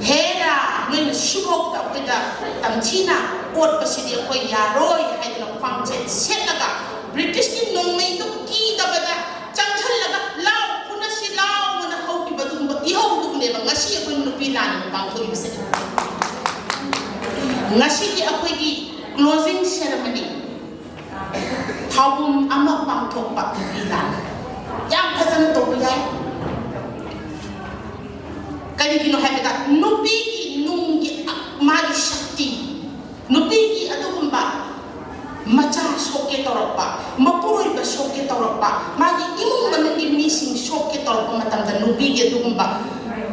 "ꯍꯦꯔꯥ, ꯅꯣꯏꯅ ꯁꯤꯐꯥꯎꯗ ꯑꯩꯈꯣꯏꯗ ꯇꯝꯊꯤꯅ ꯑꯣꯠꯄꯁꯤꯗꯤ ꯑꯩꯈꯣꯏ ꯌꯥꯔꯣꯏ" ꯍꯥꯏꯗꯅ ꯈ꯭ꯋꯥꯡꯆꯦꯠ ꯁꯦꯠꯂꯒ ꯕ꯭ꯔꯤꯇꯤꯁꯀꯤ ꯅꯣꯡꯃꯩꯗꯨ ꯀꯤꯗꯕꯗ ꯆꯪꯁꯤꯜꯂꯒ "ꯂꯥꯎ, ꯐꯨꯅꯁꯤ ꯂꯥꯎ" ꯑꯅ ꯍꯧꯈꯤꯕ ꯑꯗꯨꯒꯨꯝꯕ ꯏꯍꯧꯗꯨꯕꯨꯅꯦꯕ ꯉꯁꯤ ꯑꯩꯈꯣꯏ ꯅꯨꯄꯤ ꯂꯥꯟꯅ ꯄꯥꯡꯊꯣꯛꯏꯕꯁꯦ꯫ ꯉꯁꯤꯗꯤ ꯑꯩꯈꯣꯏꯒꯤ closing ceremony, ꯊꯧꯕꯨꯝ ꯑꯃ ꯄꯥꯡꯊꯣꯛꯄ ꯅꯨꯄꯤ ꯂꯥꯟ ꯌꯥꯝ ꯐꯖꯅ ꯇꯧꯕ ꯌꯥꯏ꯫ ꯀꯔꯤꯒꯤꯅꯣ ꯍꯥꯏꯕꯗ ꯅꯨꯄꯤꯒꯤ ꯅꯨꯡꯒꯤ ꯃꯥꯒꯤ ꯁꯛꯇꯤ, ꯅꯨꯄꯤꯒꯤ ꯑꯗꯨꯒꯨꯝꯕ ꯃꯆꯥ ꯁꯣꯛꯀꯦ ꯇꯧꯔꯛꯄ, ꯃꯄꯨꯔꯣꯏꯕ ꯁꯣꯛꯀꯦ ꯇꯧꯔꯛꯄ, ꯃꯥꯒꯤ ꯏꯃꯨꯡ ꯃꯅꯨꯡꯒꯤ ꯃꯤꯁꯤꯡ ꯁꯣꯛꯀꯦ ꯇꯧꯔꯛꯄ ꯃꯇꯝꯗ ꯅꯨꯄꯤꯒꯤ ꯑꯗꯨꯒꯨꯝꯕ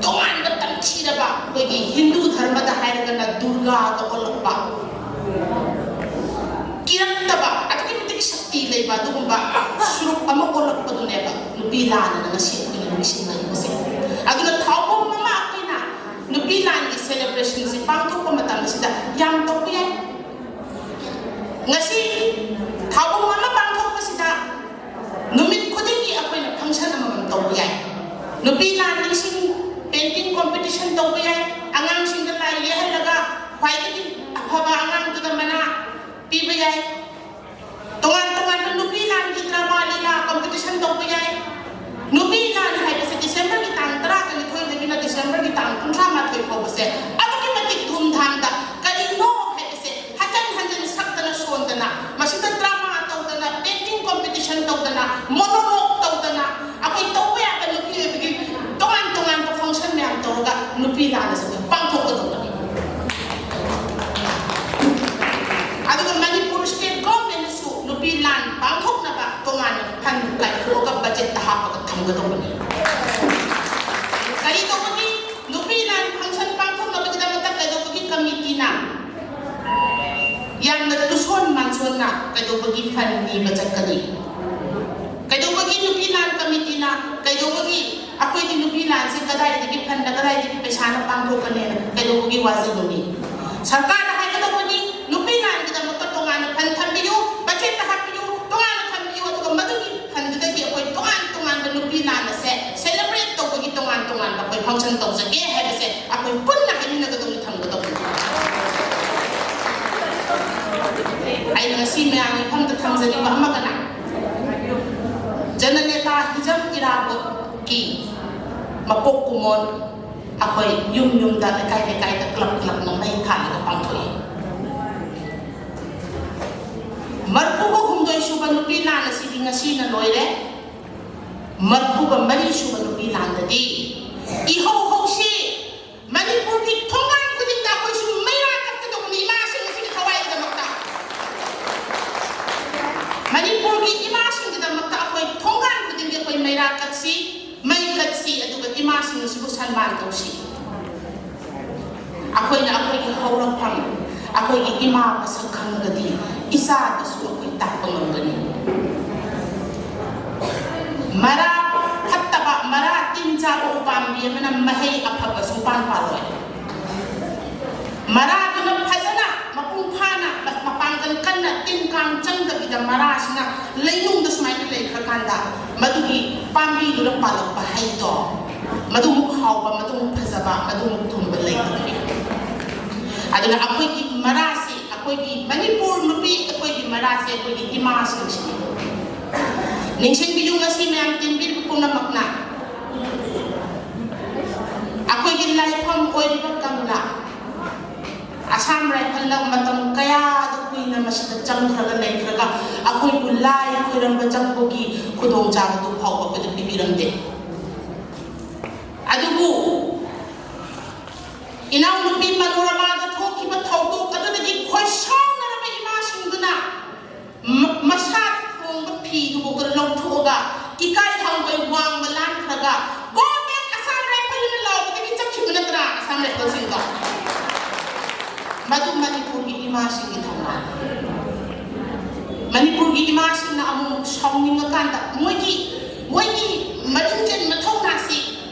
ꯇꯣꯉꯥꯟꯕ ꯇꯝꯊꯤꯔꯕ, ꯑꯩꯈꯣꯏꯒꯤ ꯍꯤꯟꯗꯨ ꯙꯔꯃꯗ ꯍꯥꯏꯔꯒꯅ ꯗꯨꯔꯒꯥꯒ ꯑꯣꯜꯂꯛꯄ, ꯀꯤꯔꯛꯇꯕ, ꯑꯗꯨꯛꯀꯤ ꯃꯇꯤꯛ ꯁꯛꯇꯤ ꯂꯩꯕ ꯑꯗꯨꯒꯨꯝꯕ ꯁꯨꯔꯨꯞ ꯑꯃ ꯑꯣꯜꯂꯛꯄꯗꯨꯅꯦꯕ ꯅꯨꯄꯤ ꯂꯥꯟꯅ ꯉꯁꯤ ꯑꯩꯈꯣꯏꯅ ꯅꯤꯡꯁꯤꯡꯅꯔꯤꯕꯁꯦ꯫ ꯑꯗꯨꯅ ꯊꯧꯕꯨꯝ ꯑꯃ ꯑꯩꯈꯣꯏꯅ ꯅꯨꯄꯤ ꯂꯥꯟꯒꯤ celebrationꯁꯤ ꯄꯥꯡꯊꯣꯛꯄ ꯃꯇꯝꯁꯤꯗ ꯌꯥꯝ ꯇꯧꯕ ꯌꯥꯏ꯫ ꯉꯁꯤ ꯊꯧꯕꯨꯝ ꯑꯃ ꯄꯥꯡꯊꯣꯛꯄꯁꯤꯗ ꯅꯨꯃꯤꯠ ꯈꯨꯗꯤꯡꯒꯤ ꯑꯩꯈꯣꯏꯅ function ꯑꯃꯃꯝ ꯇꯧꯕ ꯌꯥꯏ꯫ ꯅꯨꯄꯤ ꯂꯥꯟ ꯅꯤꯡꯁꯤꯡ painting competition ꯇꯧꯕ ꯌꯥꯏ꯫ ꯑꯉꯥꯡꯁꯤꯡꯗ ꯂꯥꯏ ꯌꯦꯛꯍꯜꯂꯒ ꯈ꯭ꯋꯥꯏꯗꯒꯤ ꯑꯐꯕ ꯑꯉꯥꯡꯗꯨꯗ ꯃꯅꯥ ꯄꯤꯕ ꯌꯥꯏ꯫ ꯇꯣꯉꯥꯟ ꯇꯣꯉꯥꯟꯕ ꯅꯨꯄꯤ ꯂꯥꯟꯒꯤ drama ꯂꯤꯂꯥ competition ꯇꯧꯕ ꯌꯥꯏ꯫ ꯅꯨꯄꯤ ꯂꯥꯟ ꯍꯥꯏꯕꯁꯦ Decemberꯒꯤ ꯇꯥꯡ ꯇꯔꯥꯒ ꯅꯤꯊꯣꯏꯗꯒꯤꯅ Decemberꯒꯤ ꯇꯥꯡ ꯀꯨꯟꯊ꯭ꯔꯥ ꯃꯥꯊꯣꯏ ꯐꯥꯎꯕꯁꯦ ꯑꯗꯨꯛꯀꯤ ꯃꯇꯤꯛ ꯙꯨꯝꯙꯥꯝꯗ, ꯀꯔꯤꯅꯣ ꯍꯥꯏꯕꯁꯦ ꯍꯟꯖꯟ ꯍꯟꯖꯟ ꯁꯛꯇꯅ ꯁꯣꯟꯗꯅ, ꯃꯁꯤꯗ drama ꯇꯧꯗꯅ, painting competition ꯅꯨꯄꯤ ꯂꯥꯟ ꯑꯁꯤ ꯑꯩꯈꯣꯏ ꯄꯥꯡꯊꯣꯛꯀꯗꯧꯕꯅꯤ꯫ ꯑꯗꯨꯒ ꯃꯅꯤꯄꯨꯔ state government ꯅꯁꯨ ꯅꯨꯄꯤ ꯂꯥꯟ ꯄꯥꯡꯊꯣꯛꯅꯕ ꯇꯣꯉꯥꯟꯅ fund ꯀꯥꯏꯊꯣꯛꯑꯒ budget ꯇ ꯍꯥꯞꯄꯒ ꯊꯝꯒꯗꯧꯕꯅꯤ꯫ ꯀꯔꯤ ꯇꯧꯕꯒꯤ? ꯅꯨꯄꯤ ꯂꯥꯟ function ꯄꯥꯡꯊꯣꯛꯅꯕꯒꯤꯗꯃꯛꯇ ꯀꯩꯗꯧꯕꯒꯤ committee ꯅ ꯌꯥꯝꯅ ꯇꯨꯁꯣꯟ ꯃꯥꯟꯁꯣꯟꯅ ꯀꯩꯗꯧꯕꯒꯤ fund ꯅꯤꯕ ꯆꯠꯀꯅꯤ? ꯀꯩꯗꯧꯕꯒꯤ ꯅꯨꯄꯤ ꯂꯥꯟ committee ꯅ, ꯀꯩꯗꯧꯕꯒꯤ ꯑꯩꯈꯣꯏꯒꯤ ꯅꯨꯄꯤ ꯂꯥꯟꯁꯦ ꯀꯗꯥꯏꯗꯒꯤ fund ꯅ, ꯀꯗꯥꯏꯗꯒꯤ ꯄꯩꯁꯥꯅ ꯄꯥꯡꯊꯣꯛꯀꯅꯦꯅ ꯀꯩꯗꯧꯕꯒꯤ ꯋꯥꯖꯤꯜꯂꯨꯅꯤ? ꯁꯔꯀꯥꯔꯅ ꯍꯥꯏꯒꯗꯧꯕꯅꯤ, ꯅꯨꯄꯤ ꯂꯥꯟꯒꯤꯗꯃꯛꯇ ꯇꯣꯉꯥꯟꯅ fund ꯊꯝꯕꯤꯌꯨ, budget ꯇ ꯍꯥꯞꯄꯤꯌꯨ, ꯇꯣꯉꯥꯟꯅ ꯊꯝꯕꯤꯌꯨ, ꯑꯗꯨꯒ ꯃꯗꯨꯒꯤ fund ꯗꯨꯗꯒꯤ ꯑꯩꯈꯣꯏ ꯇꯣꯉꯥꯟ ꯇꯣꯉꯥꯟꯕ ꯅꯨꯄꯤ ꯂꯥꯟ ꯑꯁꯦ celebrate ꯇꯧꯕꯒꯤ ꯇꯣꯉꯥꯟ ꯇꯣꯉꯥꯟꯕ ꯑꯩꯈꯣꯏ function ꯇꯧꯖꯒꯦ ꯍꯥꯏꯕꯁꯦ ꯑꯩꯈꯣꯏ ꯄꯨꯟꯅ ꯍꯥꯏꯃꯤꯟꯅꯒꯗꯧꯅꯤ, ꯊꯝꯒꯗꯧꯅꯤ꯫ ꯑꯩꯅ ꯉꯁꯤ ꯃꯌꯥꯝꯒꯤ ꯏꯐꯝꯗ ꯊꯝꯖꯅꯤꯡꯕ ꯑꯃꯒꯅ, ꯖꯅꯅꯦꯇꯥ ꯍꯤꯖꯝ ꯏꯔꯥꯕꯣꯠꯀꯤ ꯃꯄꯣꯛ ꯀꯨꯝꯑꯣꯟ ꯑꯩꯈꯣꯏ ꯌꯨꯝ ꯌꯨꯝꯗ, ꯂꯩꯀꯥꯏ ꯂꯩꯀꯥꯏꯗ, club club ꯅ ꯃꯩ ꯊꯥꯜꯂꯒ ꯄꯥꯡꯊꯣꯛꯏ꯫ ꯃꯔꯐꯨꯒ ꯍꯨꯝꯗꯣꯏ ꯁꯨꯕ ꯅꯨꯄꯤ ꯂꯥꯟ ꯑꯁꯤꯗꯤ ꯉꯁꯤꯅ ꯂꯣꯏꯔꯦ꯫ ꯃꯔꯐꯨꯒ ꯃꯔꯤ ꯁꯨꯕ ꯅꯨꯄꯤ ꯂꯥꯟꯗꯗꯤ ꯏꯍꯧ ꯍꯧꯁꯤ꯫ ꯃꯅꯤꯄꯨꯔꯒꯤ ꯊꯣꯡꯒꯥꯟ ꯈꯨꯗꯤꯡꯗ ꯑꯩꯈꯣꯏꯁꯨ ꯃꯩꯔꯥ ꯀꯠꯀꯗꯧꯕꯅꯤ, ꯏꯃꯥꯁꯤꯡ ꯑꯁꯤꯒꯤ ꯊꯋꯥꯏꯒꯤꯗꯃꯛꯇ꯫ ꯃꯅꯤꯄꯨꯔꯒꯤ ꯏꯃꯥꯁꯤꯡꯒꯤꯗꯃꯛꯇ ꯑꯩꯈꯣꯏ ꯊꯣꯡꯒꯥꯟ ꯈꯨꯗꯤꯡꯒꯤ ꯑꯩꯈꯣꯏ ꯃꯩꯔꯥ ꯀꯠꯁꯤ, ꯃꯩ ꯀꯠꯁꯤ, ꯑꯗꯨꯒ ꯏꯃꯥꯁꯤꯡ ꯑꯁꯤꯕꯨ ꯁꯟꯃꯥꯟ ꯇꯧꯁꯤ꯫ ꯑꯩꯈꯣꯏꯅ ꯑꯩꯈꯣꯏꯒꯤ ꯍꯧꯔꯛꯐꯝ, ꯑꯩꯈꯣꯏꯒꯤ ꯏꯃꯥ ꯃꯁꯛ ꯈꯪꯉꯒꯗꯤ ꯏꯆꯥꯗꯁꯨ ꯑꯩꯈꯣꯏ ꯇꯥꯛꯄ ꯉꯝꯒꯅꯤ꯫ ꯃꯔꯥ ꯐꯠꯇꯕ, ꯃꯔꯥ ꯇꯤꯟ ꯆꯥꯕ ꯎꯄꯥꯝꯕꯤ ꯑꯃꯅ ꯃꯍꯩ ꯑꯐꯕ ꯁꯨꯡꯄꯥꯟ ꯄꯥꯜꯂꯣꯏ꯫ ꯃꯔꯥꯗꯨꯅ ꯐꯖꯅ ꯃꯄꯨꯡ ꯐꯥꯅ ꯃꯄꯥꯡꯒꯜ ꯀꯟꯅ ꯇꯤꯟ ꯀꯥꯡ ꯆꯪꯗꯕꯤꯗ ꯃꯔꯥꯁꯤꯅ ꯂꯩꯅꯨꯡꯗ ꯁꯨꯃꯥꯏꯅ ꯂꯩꯈ꯭ꯔꯀꯥꯟꯗ ꯃꯗꯨꯒꯤ ꯄꯥꯝꯕꯤꯗꯨꯅ ꯄꯥꯜꯂꯛꯄ ꯍꯩꯗꯣ ꯃꯗꯨꯃꯨꯛ ꯍꯥꯎꯕ, ꯃꯗꯨꯃꯨꯛ ꯐꯖꯕ, ꯃꯗꯨꯃꯨꯛ ꯊꯨꯝꯕ ꯂꯩꯇꯕꯅꯤ꯫ ꯑꯗꯨꯅ ꯑꯩꯈꯣꯏꯒꯤ ꯃꯔꯥꯁꯤ, ꯑꯩꯈꯣꯏꯒꯤ ꯃꯅꯤꯄꯨꯔ ꯅꯨꯄꯤ, ꯑꯩꯈꯣꯏꯒꯤ ꯃꯔꯥꯁꯦ ꯑꯩꯈꯣꯏꯒꯤ ꯏꯃꯥꯁꯤꯡꯁꯤꯅꯤ꯫ ꯅꯤꯡꯁꯤꯡꯕꯤꯌꯨ, ꯉꯁꯤ ꯃꯌꯥꯝ ꯇꯤꯟꯕꯤꯔꯤꯕ ꯄꯨꯝꯅꯃꯛꯅ ꯑꯩꯈꯣꯏꯒꯤ ꯂꯥꯏꯐꯝ ꯑꯣꯏꯔꯤꯕ ꯀꯪꯂꯥ, ꯑꯁꯥꯝ ꯔꯥꯏꯐꯜꯅ ꯃꯇꯝ ꯀꯌꯥꯗ ꯀꯨꯏꯅ ꯃꯁꯤꯗ ꯆꯪꯈ꯭ꯔꯒ ꯂꯩꯈ꯭ꯔꯒ ꯑꯩꯈꯣꯏꯕꯨ ꯂꯥꯏ ꯈꯣꯏꯔꯝꯕ ꯆꯪꯕꯒꯤ ꯈꯨꯗꯣꯡꯆꯥꯕꯗꯨ ꯐꯥꯎꯕ ꯑꯩꯈꯣꯏꯗ ꯄꯤꯕꯤꯔꯝꯗꯦ꯫ ꯑꯗꯨꯕꯨ ꯏꯅꯥꯎꯅꯨꯄꯤ ꯃꯅꯣꯔꯃꯥꯗ ꯊꯣꯛꯈꯤꯕ ꯊꯧꯗꯣꯛ ꯑꯗꯨꯗꯒꯤ ꯈꯣꯏꯁꯥꯎꯅꯔꯕ ꯏꯃꯥꯁꯤꯡꯗꯨꯅ ꯃ-, ꯃꯁꯥꯗ ꯊꯣꯡꯕ ꯐꯤꯗꯨꯐꯥꯎꯗ ꯂꯧꯊꯣꯛꯑꯒ ꯏꯀꯥꯏ ꯍꯪꯒꯣꯏ ꯋꯥꯡꯃ ꯂꯥꯟꯈ꯭ꯔꯒ "Go back Assam Rifle" ꯍꯥꯏꯅ ꯂꯥꯎꯕꯗꯒꯤ ꯆꯠꯈꯤꯕ ꯅꯠꯇ꯭ꯔꯥ ꯑꯁꯥꯝ ꯔꯥꯏꯐꯜꯁꯤꯡꯗꯣ? ꯃꯗꯨ ꯃꯅꯤꯄꯨꯔꯒꯤ ꯏꯃꯥꯁꯤꯡꯒꯤ ꯊꯧꯅꯥꯅꯤ꯫ ꯃꯅꯤꯄꯨꯔꯒꯤ ꯏꯃꯥꯁꯤꯡꯅ ꯑꯃꯨꯛ ꯁꯥꯎꯅꯤꯡꯉꯀꯥꯟꯗ ꯃꯣꯏꯒꯤ, ꯃꯣꯏꯒꯤ ꯃꯔꯤꯡꯖꯦꯜ ꯃꯊꯧꯅꯥꯁꯤ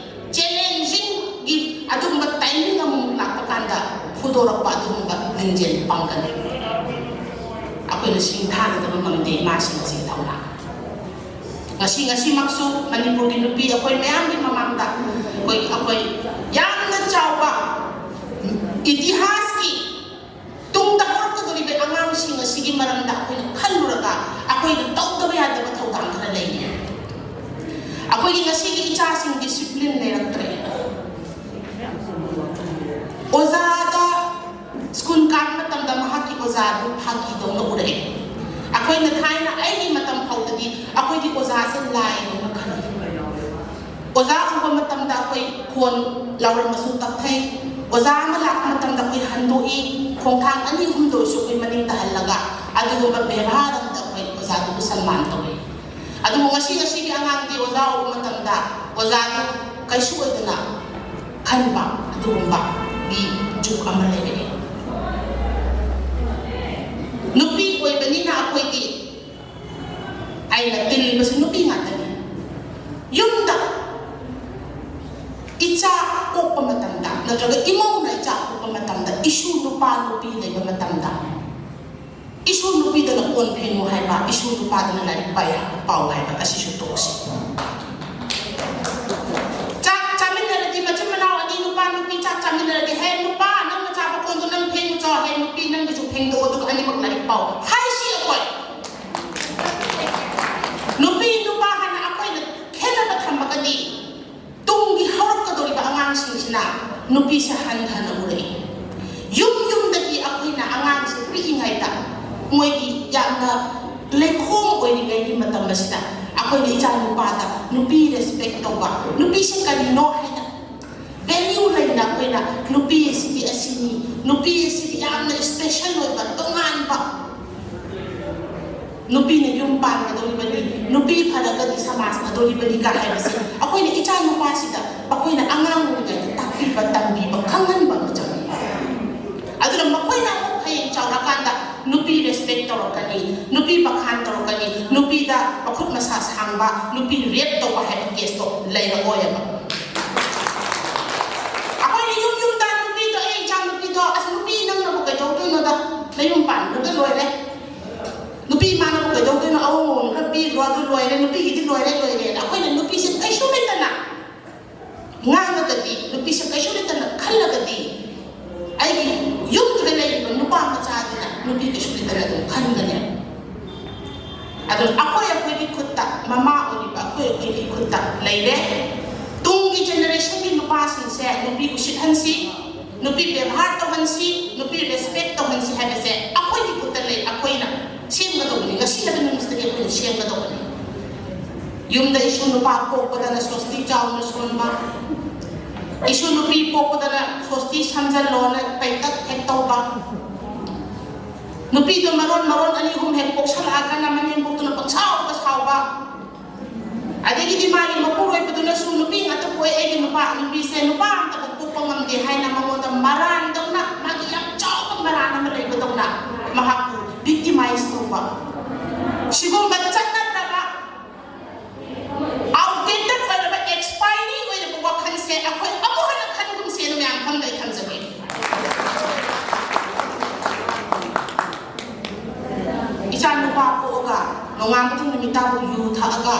ꯆꯦꯂꯦꯟꯖꯤꯡꯒꯤ ꯑꯗꯨꯒꯨꯝꯕ ꯇꯥꯏꯃꯤꯡ ꯑꯃꯃꯨꯛ ꯂꯥꯛꯄ ꯀꯥꯟꯗ ꯐꯨꯗꯣꯔꯛꯄ ꯑꯗꯨꯒꯨꯝꯕ ꯂꯤꯡꯖꯦꯜ ꯄꯥꯡꯒꯜ ꯑꯩꯈꯣꯏꯅ ꯁꯤꯡꯊꯥꯅꯗꯕ ꯉꯝꯗꯦ ꯏꯃꯥꯁꯤꯡ ꯑꯁꯤꯒꯤ ꯊꯧꯅꯥ꯫ ꯉꯁꯤ, ꯉꯁꯤꯃꯛꯁꯨ ꯃꯅꯤꯄꯨꯔꯒꯤ ꯅꯨꯄꯤ ꯑꯩꯈꯣꯏ ꯃꯌꯥꯝꯒꯤ ꯃꯃꯥꯡꯗ ꯑꯩꯈꯣꯏ, ꯑꯩꯈꯣꯏ ꯌꯥꯝꯅ ꯆꯥꯎꯕ ꯏꯇꯤꯍꯥꯁꯀꯤ ꯇꯨꯡꯗ ꯍꯧꯔꯛꯀꯗꯧꯔꯤꯕ ꯑꯉꯥꯡꯁꯤꯡ ꯑꯁꯤꯒꯤ ꯃꯔꯝꯗ ꯑꯩꯈꯣꯏꯅ ꯈꯜꯂꯨꯔꯒ ꯑꯩꯈꯣꯏꯅ ꯇꯧꯗꯕ ꯌꯥꯗꯕ ꯊꯧꯗꯥꯡ ꯈꯔ ꯂꯩꯔꯤ꯫ ꯑꯩꯈꯣꯏꯒꯤ ꯉꯁꯤꯒꯤ ꯏꯆꯥꯁꯤꯡ ꯗꯤꯁꯤꯄ꯭ꯂꯤꯟ ꯂꯩꯔꯛꯇ꯭ꯔꯦ꯫ ꯑꯣꯖꯥꯗ ꯁ꯭ꯀꯨꯜ ꯀꯥꯕ ꯃꯇꯝꯗ ꯃꯍꯥꯛꯀꯤ ꯑꯣꯖꯥꯗꯨ ꯐꯥꯒꯤꯗꯧꯅ ꯎꯔꯛꯑꯦ꯫ ꯑꯩꯈꯣꯏꯅ ꯊꯥꯏꯅ ꯑꯩꯒꯤ ꯃꯇꯝ ꯐꯥꯎꯗꯗꯤ ꯑꯩꯈꯣꯏꯗꯤ ꯑꯣꯖꯥꯁꯦ ꯂꯥꯏꯗꯧꯅ ꯈꯜꯂꯤ꯫ ꯑꯣꯖꯥ ꯎꯕ ꯃꯇꯝꯗ ꯑꯩꯈꯣꯏ ꯈꯣꯟ ꯂꯥꯎꯔꯝꯕꯁꯨ ꯇꯞꯊꯩ꯫ ꯑꯣꯖꯥ ꯑꯃ ꯂꯥꯛꯄ ꯃꯇꯝꯗ ꯑꯩꯈꯣꯏ ꯍꯟꯗꯣꯛꯏ, ꯈꯣꯡꯊꯥꯡ ꯑꯅꯤ ꯑꯍꯨꯝꯗ ꯑꯣꯏꯔꯁꯨ ꯑꯩꯈꯣꯏ ꯃꯅꯤꯡꯗ ꯍꯜꯂꯒ ꯑꯗꯨꯒꯨꯝꯕ ꯕꯦꯕꯥꯔ ꯑꯃꯗ ꯑꯩꯈꯣꯏ ꯑꯣꯖꯥꯗꯨꯕꯨ ꯁꯟꯃꯥꯟ ꯇꯧꯏ꯫ ꯑꯗꯨꯕꯨ ꯉꯁꯤ, ꯉꯁꯤꯒꯤ ꯑꯉꯥꯡꯗꯤ ꯑꯣꯖꯥ ꯎꯕ ꯃꯇꯝꯗ ꯑꯣꯖꯥꯗꯨ ꯀꯩꯁꯨ ꯑꯣꯏꯗꯅ ꯈꯟꯕ ꯑꯗꯨꯒꯨꯝꯕꯒꯤ ꯖꯨꯛ ꯑꯃ ꯂꯩꯔꯛꯑꯦ꯫ ꯅꯨꯄꯤ ꯑꯣꯏꯕꯅꯤꯅ ꯑꯩꯈꯣꯏꯗꯤ, ꯑꯩꯅ ꯇꯤꯜꯂꯤꯕꯁꯤ ꯅꯨꯄꯤ ꯉꯥꯛꯇꯅꯤ꯫ ꯌꯨꯝꯗ ꯏꯆꯥ ꯄꯣꯛꯄ ꯃꯇꯝꯗ ꯅꯠꯇ꯭ꯔꯒ ꯏꯃꯧꯅ ꯏꯆꯥ ꯄꯣꯛꯄ ꯃꯇꯝꯗ ꯏꯁꯨ ꯅꯨꯄꯥ ꯅꯨꯄꯤ ꯂꯩꯕ ꯃꯇꯝꯗ ꯏꯁꯨ ꯅꯨꯄꯤꯗꯅ ꯀꯣꯟ ꯐꯦꯡꯉꯨ ꯍꯥꯏꯕ, ꯏꯁꯨ ꯅꯨꯄꯥꯗꯅ ꯂꯥꯏꯔꯤꯛ ꯄꯥꯏ-, ꯄꯥꯎ ꯍꯥꯏꯕ ꯑꯁꯤꯁꯨ ꯇꯣꯛꯁꯤ꯫ ꯆꯥꯛ ꯆꯥꯃꯤꯟꯅꯔꯗꯤ ꯃꯆꯤꯟ ꯃꯅꯥꯎ ꯑꯅꯤ ꯅꯨꯄꯥ ꯅꯨꯄꯤ ꯆꯥꯛ ꯆꯥꯃꯤꯟꯅꯔꯗꯤ "ꯍꯦ ꯅꯨꯄꯥ, ꯅꯪꯅ ꯆꯥꯕ ꯀꯣꯟꯗꯣ ꯅꯪ ꯐꯦꯡꯉꯨ ꯆꯣ, ꯍꯦ ꯅꯨꯄꯤ ꯅꯪꯒꯤꯁꯨ ꯐꯦꯡꯗꯣꯛꯑꯣ ꯑꯗꯨꯒ ꯑꯅꯤꯃꯛ ꯂꯥꯏꯔꯤꯛ ꯄꯥꯎ" ꯍꯥꯏꯁꯤ ꯑꯩꯈꯣꯏ꯫ ꯅꯨꯄꯤ ꯅꯨꯄꯥ ꯍꯥꯏꯅ ꯑꯩꯈꯣꯏꯅ ꯈꯦꯠꯅꯕ ꯊꯝꯃꯒꯗꯤ ꯇꯨꯡꯒꯤ ꯍꯧꯔꯛꯀꯗꯧꯔꯤꯕ ꯑꯉꯥꯡꯁꯤꯡꯁꯤꯅ ꯅꯨꯄꯤꯁꯦ ꯍꯟꯊꯅ ꯎꯔꯛꯏ꯫ ꯌꯨꯝ ꯌꯨꯝꯗꯒꯤ ꯑꯩꯈꯣꯏꯅ ꯑꯉꯥꯡꯁꯦ ꯄꯤꯛꯏꯉꯩꯗ ꯃꯣꯏꯒꯤ ꯌꯥꯝꯅ ꯂꯩꯈꯣꯝ ꯑꯣꯏꯔꯤꯉꯩꯒꯤ ꯃꯇꯝ ꯑꯁꯤꯗ ꯑꯩꯈꯣꯏꯅ ꯏꯆꯥ ꯅꯨꯄꯥꯗ ꯅꯨꯄꯤ ꯔꯦꯁꯄꯦꯛ ꯇꯧꯕ, ꯅꯨꯄꯤꯁꯦ ꯀꯔꯤꯅꯣ ꯍꯥꯏꯅ ꯚꯦꯂ꯭ꯌꯨ ꯂꯩꯅ ꯑꯩꯈꯣꯏꯅ ꯅꯨꯄꯤ ꯑꯁꯤꯗꯤ ꯑꯁꯤꯅꯤ, ꯅꯨꯄꯤ ꯑꯁꯤꯗꯤ ꯌꯥꯝꯅ special ꯑꯣꯏꯕ, ꯇꯣꯉꯥꯟꯕ, ꯅꯨꯄꯤꯅ ꯌꯨꯝ ꯄꯥꯟꯒꯗꯧꯔꯤꯕꯅꯤ, ꯅꯨꯄꯤ ꯐꯔꯒꯗꯤ ꯁꯃꯥꯖ ꯐꯗꯧꯔꯤꯕꯅꯤꯒ ꯍꯥꯏꯕꯁꯦ ꯑꯩꯈꯣꯏꯅ ꯏꯆꯥ ꯅꯨꯄꯥꯁꯤꯗ ꯑꯩꯈꯣꯏꯅ ꯑꯉꯥꯡ ꯑꯣꯏꯔꯤꯉꯩꯗ ꯇꯥꯛꯄꯤꯕ, ꯇꯝꯕꯤꯕ, ꯈꯪꯍꯟꯕ ꯑꯃ ꯆꯪꯉꯤ꯫ ꯑꯗꯨꯅ ꯃꯈꯣꯏꯅ ꯑꯃꯨꯛ ꯍꯌꯦꯡ ꯆꯥꯎꯔꯀꯥꯟꯗ ꯅꯨꯄꯤ respect ꯇꯧꯔꯛꯀꯅꯤ, ꯅꯨꯄꯤ ꯕꯈꯥꯟ ꯇꯧꯔꯛꯀꯅꯤ, ꯅꯨꯄꯤꯗ ꯃꯈꯨꯠ ꯃꯁꯥ ꯁꯥꯡꯕ, ꯅꯨꯄꯤ rape ꯇꯧꯕ ꯍꯥꯏꯕ caseꯇꯣ ꯂꯩꯔꯛꯑꯣꯏꯕ꯫ ꯑꯩꯈꯣꯏꯅ ꯌꯨꯝ ꯌꯨꯝꯗ ꯅꯨꯄꯤꯗꯣ, "ꯑꯦ, ꯏꯆꯥ ꯅꯨꯄꯤꯗꯣ, ꯑꯁ, ꯅꯨꯄꯤ ꯅꯪꯅꯕꯨ ꯀꯩꯗꯧꯗꯣꯏꯅꯣꯗ? ꯅꯌꯨꯝ ꯄꯥꯟꯈ꯭ꯔꯒ ꯂꯣꯏꯔꯦ꯫ ꯅꯨꯄꯤ ꯃꯥꯅꯕꯨ ꯀꯩꯗꯧꯗꯣꯏꯅꯣ? ꯑꯋꯣ, ꯈꯔ ꯄꯤꯈ꯭ꯔꯣ, ꯑꯗꯨ ꯂꯣꯏꯔꯦ, ꯅꯨꯄꯤꯒꯤꯗꯤ ꯂꯣꯏꯔꯦ, ꯂꯣꯏꯔꯦꯅ" ꯑꯩꯈꯣꯏꯅ ꯅꯨꯄꯤꯁꯦ ꯀꯩꯁꯨ ꯂꯩꯇꯅ ꯉꯥꯡꯉꯒꯗꯤ, ꯅꯨꯄꯤꯁꯦ ꯀꯩꯁꯨ ꯂꯩꯇꯅ ꯈꯜꯂꯒꯗꯤ, ꯑꯩꯒꯤ ꯌꯨꯝꯗꯨꯗ ꯂꯩꯔꯤꯕ ꯅꯨꯄꯥ ꯃꯆꯥꯗꯨꯅ ꯅꯨꯄꯤ ꯀꯩꯁꯨ ꯂꯩꯇꯅ ꯑꯗꯨꯝ ꯈꯟꯒꯅꯦꯕ꯫ ꯑꯗꯨꯅ ꯑꯩꯈꯣꯏ ꯑꯩꯈꯣꯏꯒꯤ ꯈꯨꯠꯇ, ꯃꯃꯥ ꯑꯣꯏꯔꯤꯕ ꯑꯩꯈꯣꯏ ꯑꯩꯈꯣꯏꯒꯤ ꯈꯨꯠꯇ ꯂꯩꯔꯦ꯫ ꯇꯨꯡꯒꯤ generationꯒꯤ ꯅꯨꯄꯥꯁꯤꯡꯁꯦ ꯅꯨꯄꯤ ꯎꯁꯤꯠꯍꯟꯁꯤ, ꯅꯨꯄꯤ ꯕꯦꯕꯥꯔ ꯇꯧꯍꯟꯁꯤ, ꯅꯨꯄꯤ respect ꯇꯧꯍꯟꯁꯤ ꯍꯥꯏꯕꯁꯦ ꯑꯩꯈꯣꯏꯒꯤ ꯈꯨꯠꯇ ꯂꯩ꯫ ꯑꯩꯈꯣꯏꯅ ꯁꯦꯝꯒꯗꯧꯕꯅꯤ꯫ ꯉꯁꯤ ꯍꯥꯏꯕ ꯅꯨꯃꯤꯠꯁꯤꯗꯒꯤ ꯑꯩꯈꯣꯏꯅ ꯁꯦꯝꯒꯗꯧꯕꯅꯤ꯫ ꯌꯨꯝꯗ ꯏꯁꯨ ꯅꯨꯄꯥ ꯄꯣꯛꯄꯗꯅ ꯁꯣꯁꯇꯤ ꯆꯥꯎꯅ ꯁꯣꯟꯕ, ꯏꯁꯨ ꯅꯨꯄꯤ ꯄꯣꯛꯄꯗꯅ ꯁꯣꯁꯇꯤ ꯁꯝꯖꯜꯂꯣꯅ ꯄꯩꯇꯛ ꯍꯦꯛ ꯇꯧꯕ, ꯅꯨꯄꯤꯗꯣ ꯃꯔꯣꯟ ꯃꯔꯣꯟ ꯑꯅꯤ ꯑꯍꯨꯝ ꯍꯦꯛ ꯄꯣꯛꯁꯜꯂꯛꯑꯒꯅ ꯃꯅꯦꯝꯕꯣꯛꯇꯨꯅ ꯄꯪꯁꯥꯎꯗ ꯁꯥꯎꯕ, ꯑꯗꯒꯤꯗꯤ ꯃꯥꯒꯤ ꯃꯄꯨꯔꯣꯏꯕꯗꯨꯅꯁꯨ ꯅꯨꯄꯤ ꯉꯥꯛꯇ ꯄꯣꯛꯑꯦ, ꯑꯩꯒꯤ ꯅꯨꯄꯥ, ꯅꯨꯄꯤꯁꯦ ꯅꯨꯄꯥ ꯑꯝꯇꯕꯨ ꯄꯣꯛꯄ ꯉꯝꯗꯦ ꯍꯥꯏꯅ ꯃꯉꯣꯟꯗ ꯃꯔꯥꯟꯗꯧꯅ, ꯃꯥꯒꯤ ꯌꯥꯝ ꯆꯥꯎꯕ ꯃꯔꯥꯟ ꯑꯃ ꯂꯩꯕꯗꯧꯅ ꯃꯍꯥꯛꯄꯨ victimize ꯇꯧꯕ, ꯁꯤꯒꯨꯝꯕ ꯆꯠꯅꯗ꯭ꯔꯕ, outdated ꯑꯣꯏꯔꯕ, expiry ꯑꯣꯏꯔꯕ ꯋꯥꯈꯜꯁꯦ ꯑꯩꯈꯣꯏ ꯑꯃꯨꯛ ꯍꯟꯅ ꯈꯟꯒꯨꯝꯁꯦꯅ ꯃꯌꯥꯝ ꯐꯝꯗ ꯑꯩ ꯊꯝꯖꯒꯦ꯫ ꯏꯆꯥ ꯅꯨꯄꯥ ꯄꯣꯛꯑꯒ ꯅꯣꯡꯉꯥꯟꯕꯗꯒꯤ ꯅꯨꯃꯤꯠ ꯇꯥꯕꯨ ꯌꯨ ꯊꯛꯑꯒ,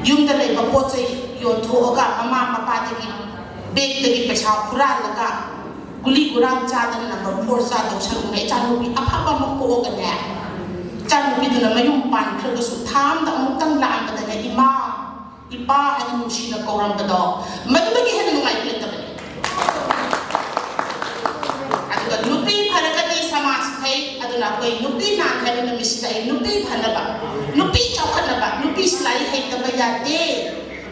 ꯌꯨꯝꯗ ꯂꯩꯕ ꯄꯣꯠ ꯆꯩ ꯌꯣꯟꯊꯣꯛꯑꯒ, ꯃꯃꯥ ꯃꯄꯥꯗꯒꯤ ꯕꯦꯒꯇꯒꯤ ꯄꯩꯁꯥ ꯍꯨꯔꯥꯜꯂꯒ, ꯒꯨꯂꯤ ꯒꯨꯔꯥꯡ ꯆꯥꯗꯅ number four ꯆꯥꯗꯧ ꯁꯔꯨꯛꯅꯦ, ꯏꯆꯥꯅꯨꯄꯤ ꯑꯐꯕ ꯑꯃ ꯄꯣꯛꯑꯒꯅꯦ, ꯏꯆꯥꯅꯨꯄꯤꯗꯨꯅ ꯃꯌꯨꯝ ꯄꯥꯟꯈ꯭ꯔꯒꯁꯨ ꯊꯥ ꯑꯃꯗ ꯑꯃꯨꯛꯇꯪ ꯂꯥꯛꯑꯝꯕꯗꯅꯦ, "ꯏꯃꯥ, ꯏꯄꯥ" ꯍꯥꯏꯅ ꯅꯨꯡꯁꯤꯅ ꯀꯧꯔꯝꯕꯗꯣ, ꯃꯗꯨꯗꯒꯤ ꯍꯦꯟꯅ ꯅꯨꯡꯉꯥꯏꯕ ꯂꯩꯇꯕꯅꯦ꯫ ꯑꯗꯨꯒ ꯅꯨꯄꯤ ꯐꯔꯒꯗꯤ ꯁꯃꯥꯖ ꯐꯩ꯫ ꯑꯗꯨꯅ ꯑꯩꯈꯣꯏ ꯅꯨꯄꯤ ꯅꯥꯟ ꯍꯥꯏꯕ ꯅꯨꯃꯤꯠꯁꯤꯗ ꯑꯩ ꯅꯨꯄꯤ ꯐꯅꯕ, ꯅꯨꯄꯤ ꯆꯥꯎꯈꯠꯅꯕ, ꯅꯨꯄꯤꯁꯤ ꯂꯥꯏꯔꯤꯛ ꯍꯩꯇꯕ ꯌꯥꯗꯦ,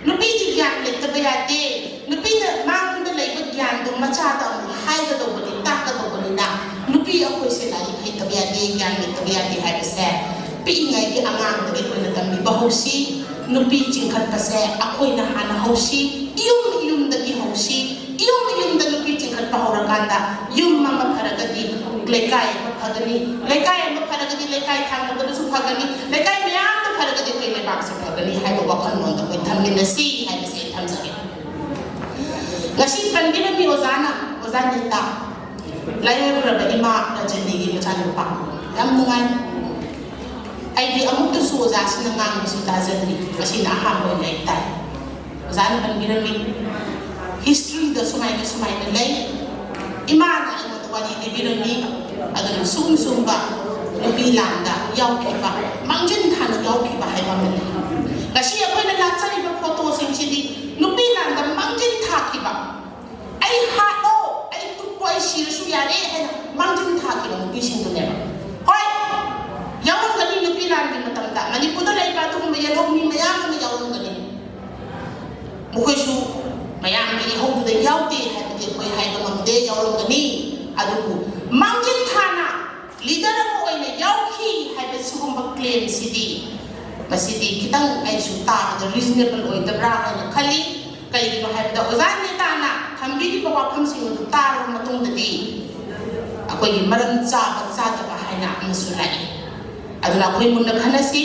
ꯅꯨꯄꯤꯗꯤ ꯒ꯭ꯌꯥꯟ ꯂꯩꯇꯕ ꯌꯥꯗꯦ, ꯅꯨꯄꯤꯅ ꯃꯥꯡꯗ ꯂꯩꯕ ꯒ꯭ꯌꯥꯟ ꯃꯆꯥꯗ ꯑꯃꯨꯛ ꯍꯥꯏꯒꯗꯧꯕꯅꯤ, ꯇꯥꯛꯀꯗꯧꯕꯅꯤꯅ, ꯅꯨꯄꯤ ꯑꯩꯈꯣꯏꯁꯦ ꯂꯥꯏꯔꯤꯛ ꯍꯩꯇꯕ ꯌꯥꯗꯦ, ꯒ꯭ꯌꯥꯟ ꯂꯩꯇꯕ ꯌꯥꯗꯦ ꯍꯥꯏꯕꯁꯦ ꯄꯤꯛꯏꯉꯩꯒꯤ ꯑꯉꯥꯡꯗꯒꯤ ꯑꯩꯈꯣꯏꯅ ꯇꯝꯕꯤꯕ ꯍꯧꯁꯤ꯫ ꯅꯨꯄꯤ ꯆꯤꯡꯈꯠꯄꯁꯦ ꯑꯩꯈꯣꯏꯅ ꯍꯥꯟꯅ ꯍꯧꯁꯤ, ꯏꯌꯨꯝ ꯏꯌꯨꯝꯗꯒꯤ ꯍꯧꯁꯤ꯫ ꯏꯌꯨꯝ ꯏꯌꯨꯝꯗ ꯅꯨꯄꯤ ꯆꯤꯡꯈꯠꯄ ꯍꯧꯔꯀꯥꯟꯗ ꯌꯨꯝ ꯑꯃ ꯐꯔꯒꯗꯤ ꯂꯩꯀꯥꯏ ꯑꯃ ꯐꯒꯅꯤ, ꯂꯩꯀꯥꯏ ꯑꯃ ꯐꯔꯒꯗꯤ ꯂꯩꯀꯥꯏ ꯊꯪꯅꯕꯗꯁꯨ ꯐꯒꯅꯤ, ꯂꯩꯀꯥꯏ ꯃꯌꯥꯝꯗ ꯐꯔꯒꯗꯤ ꯑꯩꯈꯣꯏ ꯂꯩꯕꯥꯛꯁꯦ ꯐꯒꯅꯤ ꯍꯥꯏꯕ ꯋꯥꯈꯜꯂꯣꯟꯗ ꯑꯩꯈꯣꯏ ꯊꯝꯃꯤꯟꯅꯁꯤ ꯍꯥꯏꯕꯁꯦ ꯑꯩ ꯊꯝꯖꯒꯦ꯫ ꯉꯁꯤ ꯄꯟꯕꯤꯔꯝꯃꯤ ꯑꯣꯖꯥꯅ, ꯑꯣꯖꯥ ꯅꯤꯇꯥ, ꯂꯥꯏꯑꯣꯏꯈ꯭ꯔꯕ ꯏꯃꯥ ꯔꯖꯅꯤꯒꯤ ꯃꯆꯥꯅꯨꯄꯥ꯫ ꯌꯥꯝ ꯅꯨꯡꯉꯥꯏ꯫ ꯑꯩꯗꯤ ꯑꯃꯨꯛꯇꯁꯨ ꯑꯣꯖꯥꯁꯤꯅ ꯉꯥꯡꯕꯁꯤ ꯇꯥꯖꯗ꯭ꯔꯤ, ꯉꯁꯤꯅ ꯑꯍꯥꯟꯕ ꯑꯣꯏꯅ ꯑꯩ ꯇꯥꯏ꯫ ꯑꯣꯖꯥꯅ ꯄꯟꯕꯤꯔꯝꯃꯤ, ꯍꯤꯁꯇ꯭ꯔꯤꯗ ꯁꯨꯃꯥꯏꯅ ꯁꯨꯃꯥꯏꯅ ꯂꯩ, ꯏꯃꯥꯅ ꯑꯩꯉꯣꯟꯗ ꯋꯥꯔꯤ ꯂꯤꯕꯤꯔꯝꯃꯤ꯫ ꯑꯗꯨꯅ ꯁꯨꯝ ꯁꯨꯝꯕ ꯅꯨꯄꯤ ꯂꯥꯟꯗ ꯌꯥꯎꯈꯤꯕ, ꯃꯥꯡꯖꯤꯟ ꯊꯥꯅ ꯌꯥꯎꯈꯤꯕ ꯍꯥꯏꯕ ꯑꯃ ꯂꯩ꯫ ꯉꯁꯤ ꯑꯩꯈꯣꯏꯅ ꯂꯥꯠꯆꯔꯤꯕ ꯐꯣꯇꯣꯁꯤꯡꯁꯤꯗꯤ ꯅꯨꯄꯤ ꯂꯥꯟꯗ ꯃꯥꯡꯖꯤꯟ ꯊꯥꯈꯤꯕ, "ꯑꯩ ꯍꯥꯠꯂꯣ, ꯑꯩ ꯇꯨꯞꯄꯣ, ꯑꯩ ꯁꯤꯔꯁꯨ ꯌꯥꯔꯦ" ꯍꯥꯏꯅ ꯃꯥꯡꯖꯤꯟ ꯊꯥꯈꯤꯕ ꯅꯨꯄꯤꯁꯤꯡꯗꯨꯅꯦꯕ꯫ ꯍꯣꯏ, ꯌꯥꯎꯔꯝꯒꯅꯤ ꯅꯨꯄꯤ ꯂꯥꯟꯒꯤ ꯃꯇꯝꯗ ꯃꯅꯤꯄꯨꯔꯗ ꯂꯩꯕ ꯑꯗꯨꯒꯨꯝꯕ ꯌꯦꯜꯍꯧ ꯃꯤ ꯃꯌꯥꯝ ꯑꯃ ꯌꯥꯎꯔꯝꯒꯅꯤ꯫ ꯃꯈꯣꯏꯁꯨ ꯃꯌꯥꯝꯒꯤ ꯏꯍꯧꯗꯨꯗ ꯌꯥꯎꯗꯦ ꯍꯥꯏꯕꯗꯤ ꯑꯩꯈꯣꯏ ꯍꯥꯏꯕ ꯉꯝꯗꯦ, ꯌꯥꯎꯔꯝꯒꯅꯤ꯫ ꯑꯗꯨꯕꯨ ꯃꯥꯡꯖꯤꯟ ꯊꯥꯅ ꯂꯤꯗꯔ ꯑꯃ ꯑꯣꯏꯅ ꯌꯥꯎꯈꯤ ꯍꯥꯏꯕ ꯁꯤꯒꯨꯝꯕ ꯀ꯭ꯂꯦꯝꯁꯤꯗꯤ, ꯃꯁꯤꯗꯤ ꯈꯤꯇꯪ ꯑꯩꯁꯨ ꯇꯥꯕꯗ ꯔꯤꯖꯅꯦꯕꯜ ꯑꯣꯏꯗꯕ꯭ꯔꯥ ꯍꯥꯏꯅ ꯈꯜꯂꯤ꯫ ꯀꯩꯒꯤꯅꯣ ꯍꯥꯏꯕꯗ ꯑꯣꯖꯥ ꯅꯦꯇꯥꯅ ꯊꯝꯕꯤꯔꯤꯕ ꯋꯥꯐꯝꯁꯤꯡ ꯑꯗꯨ ꯇꯥꯔꯕ ꯃꯇꯨꯡꯗꯗꯤ ꯑꯩꯈꯣꯏꯒꯤ ꯃꯔꯝ ꯆꯥꯕ ꯆꯥꯗꯕ ꯍꯥꯏꯅ ꯑꯃꯁꯨ ꯂꯥꯛꯏ꯫ ꯑꯗꯨꯅ ꯑꯩꯈꯣꯏ ꯃꯨꯟꯅ ꯈꯟꯅꯁꯤ꯫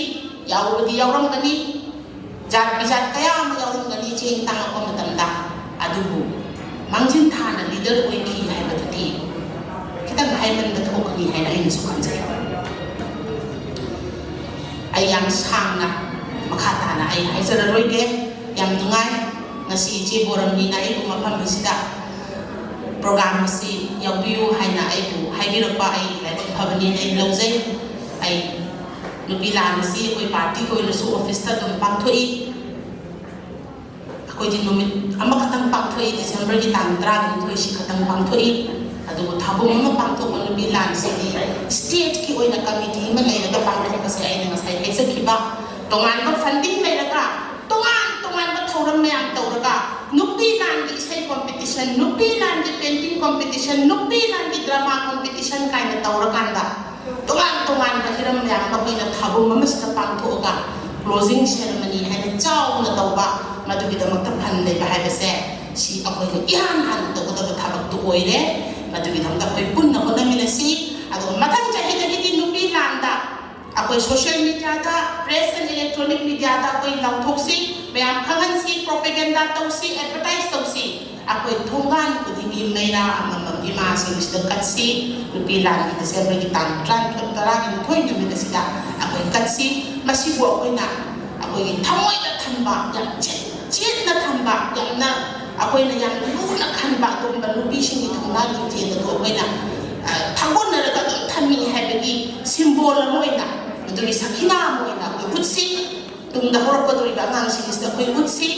ꯌꯥꯎꯕꯗꯤ ꯌꯥꯎꯔꯝꯒꯅꯤ, ꯖꯥꯠ ꯕꯤꯖꯥꯠ ꯀꯌꯥ ꯑꯃ ꯌꯥꯎꯔꯝꯒꯅꯤ ꯆꯦꯡ ꯇꯥꯡꯉꯛꯄ ꯃꯇꯝꯗ꯫ ꯑꯗꯨꯕꯨ ꯃꯥꯡꯖꯤꯟ ꯊꯥꯅ ꯂꯤꯗꯔ ꯑꯣꯏꯈꯤ ꯍꯥꯏꯕꯗꯨꯗꯤ ꯈꯤꯇꯪ ꯍꯥꯏꯃꯟꯕ ꯊꯣꯛꯀꯅꯤ ꯍꯥꯏꯅ ꯑꯩꯅꯁꯨ ꯈꯟꯖꯩ꯫ ꯑꯩ ꯌꯥꯝ ꯁꯥꯡꯅ ꯃꯈꯥ ꯇꯥꯅ ꯑꯩ ꯍꯥꯏꯖꯔꯔꯣꯏꯒꯦ꯫ ꯌꯥꯝ ꯅꯨꯡꯉꯥꯏ ꯉꯁꯤ ꯏꯆꯦ ꯕꯣꯔꯝꯅꯤꯅ ꯑꯩꯕꯨ ꯃꯐꯝ ꯑꯁꯤꯗ ꯄ꯭ꯔꯣꯒ꯭ꯔꯥꯝ ꯑꯁꯤ ꯌꯥꯎꯕꯤꯌꯨ ꯍꯥꯏꯅ ꯑꯩꯕꯨ ꯍꯥꯏꯕꯤꯔꯛꯄ꯫ ꯑꯩ ꯂꯥꯏꯕꯛ ꯐꯕꯅꯦꯅ ꯑꯩ ꯂꯧꯖꯩ꯫ ꯑꯩ ꯅꯨꯄꯤ ꯂꯥꯟ ꯑꯁꯤ ꯑꯩꯈꯣꯏ ꯄꯥꯔꯇꯤꯒꯤ ꯑꯣꯏꯅꯁꯨ ꯑꯣꯐꯤꯁꯇ ꯑꯗꯨꯝ ꯄꯥꯡꯊꯣꯛꯏ꯫ ꯑꯩꯈꯣꯏꯗꯤ ꯅꯨꯃꯤꯠ ꯑꯃꯈꯛꯇꯪ ꯄꯥꯡꯊꯣꯛꯏ, ꯗꯤꯁꯦꯝꯕꯔꯒꯤ ꯇꯥꯡ ꯇꯔꯥꯅꯤꯊꯣꯏꯁꯤ ꯈꯛꯇꯪ ꯄꯥꯡꯊꯣꯛꯏ꯫ ꯑꯗꯨꯕꯨ ꯊꯥꯕꯨꯝ ꯑꯃ ꯄꯥꯡꯊꯣꯛꯄ ꯅꯨꯄꯤ ꯂꯥꯟꯁꯤꯗꯤ ꯁ꯭ꯇꯦꯠꯀꯤ ꯑꯣꯏꯅ ꯀꯃꯤꯇꯤ ꯑꯃ ꯂꯩꯔꯒ ꯄꯥꯡꯊꯣꯛꯄꯁꯦ ꯑꯩꯅ ꯉꯁꯥꯏ ꯍꯥꯏꯖꯈꯤꯕ, ꯇꯣꯉꯥꯟꯕ ꯐꯟꯗꯤꯡ ꯂꯩꯔꯒ, ꯇꯣꯉꯥꯟ ꯇꯣꯉꯥꯟꯕ ꯊꯧꯔꯝ ꯃꯌꯥꯝ ꯇꯧꯔꯒ, ꯅꯨꯄꯤ ꯂꯥꯟꯒꯤ ꯏꯁꯩ ꯀꯣꯝꯄꯤꯇꯤꯁꯟ, ꯅꯨꯄꯤ ꯂꯥꯟꯒꯤ ꯀꯣꯝꯄꯤꯇꯤꯁꯟ, ꯅꯨꯄꯤ ꯂꯥꯟꯒꯤ ꯗ꯭ꯔꯃꯥ ꯀꯣꯝꯄꯤꯇꯤꯁꯟ ꯀꯥꯏꯅ ꯇꯧꯔꯀꯥꯟꯗ, ꯇꯣꯉꯥꯟ ꯇꯣꯉꯥꯟꯕ ꯍꯤꯔꯝ ꯃꯌꯥꯝ ꯑꯃ ꯑꯩꯈꯣꯏꯅ ꯊꯥꯕꯨꯝ ꯑꯃꯁꯤꯗ ꯄꯥꯡꯊꯣꯛꯑꯒ, ꯀ꯭ꯂꯣꯖꯤꯡ ꯁꯦꯔꯃꯅꯤ ꯍꯥꯏꯅ ꯆꯥꯎꯅ ꯇꯧꯕ, ꯃꯗꯨꯒꯤꯗꯃꯛꯇ ꯐꯟ ꯂꯩꯕ ꯍꯥꯏꯕꯁꯦ, ꯁꯤ ꯑꯩꯈꯣꯏꯅ ꯏꯍꯥꯟ ꯍꯥꯟꯅ ꯇꯧꯒꯗꯕ ꯊꯕꯛꯇꯨ ꯑꯣꯏꯔꯦ꯫ ꯃꯗꯨꯒꯤꯗꯃꯛꯇ ꯑꯩꯈꯣꯏ ꯄꯨꯟꯅ ꯍꯣꯠꯅꯃꯤꯟꯅꯁꯤ꯫ ꯑꯗꯨꯒ ꯃꯊꯪ ꯆꯍꯤꯗꯒꯤꯗꯤ ꯅꯨꯄꯤ ꯂꯥꯟꯗ ꯑꯩꯈꯣꯏ ꯁꯣꯁꯤꯌꯦꯜ ꯃꯤꯗꯤꯌꯥꯗ, ꯄ꯭ꯔꯦꯁ ꯑꯦꯟ ꯏꯂꯦꯛꯇ꯭ꯔꯣꯅꯤꯛ ꯃꯤꯗꯤꯌꯥꯗ ꯑꯩꯈꯣꯏ ꯂꯥꯎꯊꯣꯛꯁꯤ, ꯃꯌꯥꯝ ꯈꯪꯍꯟꯁꯤ, ꯄ꯭ꯔꯣꯄꯦꯒꯦꯟꯗꯥ ꯇꯧꯁꯤ, ꯑꯦꯗꯚꯔꯇꯥꯏꯁ ꯇꯧꯁꯤ꯫ ꯑꯩꯈꯣꯏ ꯊꯣꯡꯒꯥꯟ ꯈꯨꯗꯤꯡꯒꯤ ꯃꯩꯔꯥ ꯑꯃꯃꯝ ꯏꯃꯥꯁꯤꯡꯁꯤꯗ ꯀꯠꯁꯤ꯫ ꯅꯨꯄꯤ ꯂꯥꯟꯒꯤ ꯗꯤꯁꯦꯝꯕꯔꯒꯤ ꯇꯥꯡ ꯇꯔꯥꯅꯤꯊꯣꯏ, ꯇꯔꯥꯅꯤꯊꯣꯏ ꯅꯨꯃꯤꯠ ꯑꯁꯤꯗ ꯑꯩꯈꯣꯏ ꯀꯠꯁꯤ꯫ ꯃꯁꯤꯕꯨ ꯑꯩꯈꯣꯏꯅ ꯑꯩꯈꯣꯏꯒꯤ ꯊꯃꯣꯏꯗ ꯊꯝꯕ, ꯌꯥꯝ ꯆꯦꯠ-, ꯆꯦꯠꯅ ꯊꯝꯕ, ꯌꯥꯝꯅ ꯑꯩꯈꯣꯏꯅ ꯌꯥꯝꯅ ꯂꯨꯅ ꯈꯟꯕ ꯑꯗꯨꯒꯨꯝꯕ ꯅꯨꯄꯤꯁꯤꯡꯒꯤ ꯊꯧꯅꯥ ꯂꯤꯡꯖꯦꯜ ꯑꯗꯨ ꯑꯩꯈꯣꯏꯅ, ꯑ, ꯊꯥꯒꯣꯟꯅꯔꯒ ꯑꯗꯨꯝ ꯊꯝꯃꯤ ꯍꯥꯏꯕꯒꯤ ꯁꯤꯝꯕꯣꯜ ꯑꯃ ꯑꯣꯏꯅ, ꯑꯗꯨꯒꯤ ꯁꯈꯤꯅꯥ ꯑꯃ ꯑꯣꯏꯅ ꯑꯩꯈꯣꯏ ꯎꯠꯁꯤ꯫ ꯇꯨꯡꯗ ꯍꯧꯔꯛꯀꯗꯧꯔꯤꯕ ꯑꯉꯥꯡꯁꯤꯡꯁꯤꯗ ꯑꯩꯈꯣꯏ ꯎꯠꯁꯤ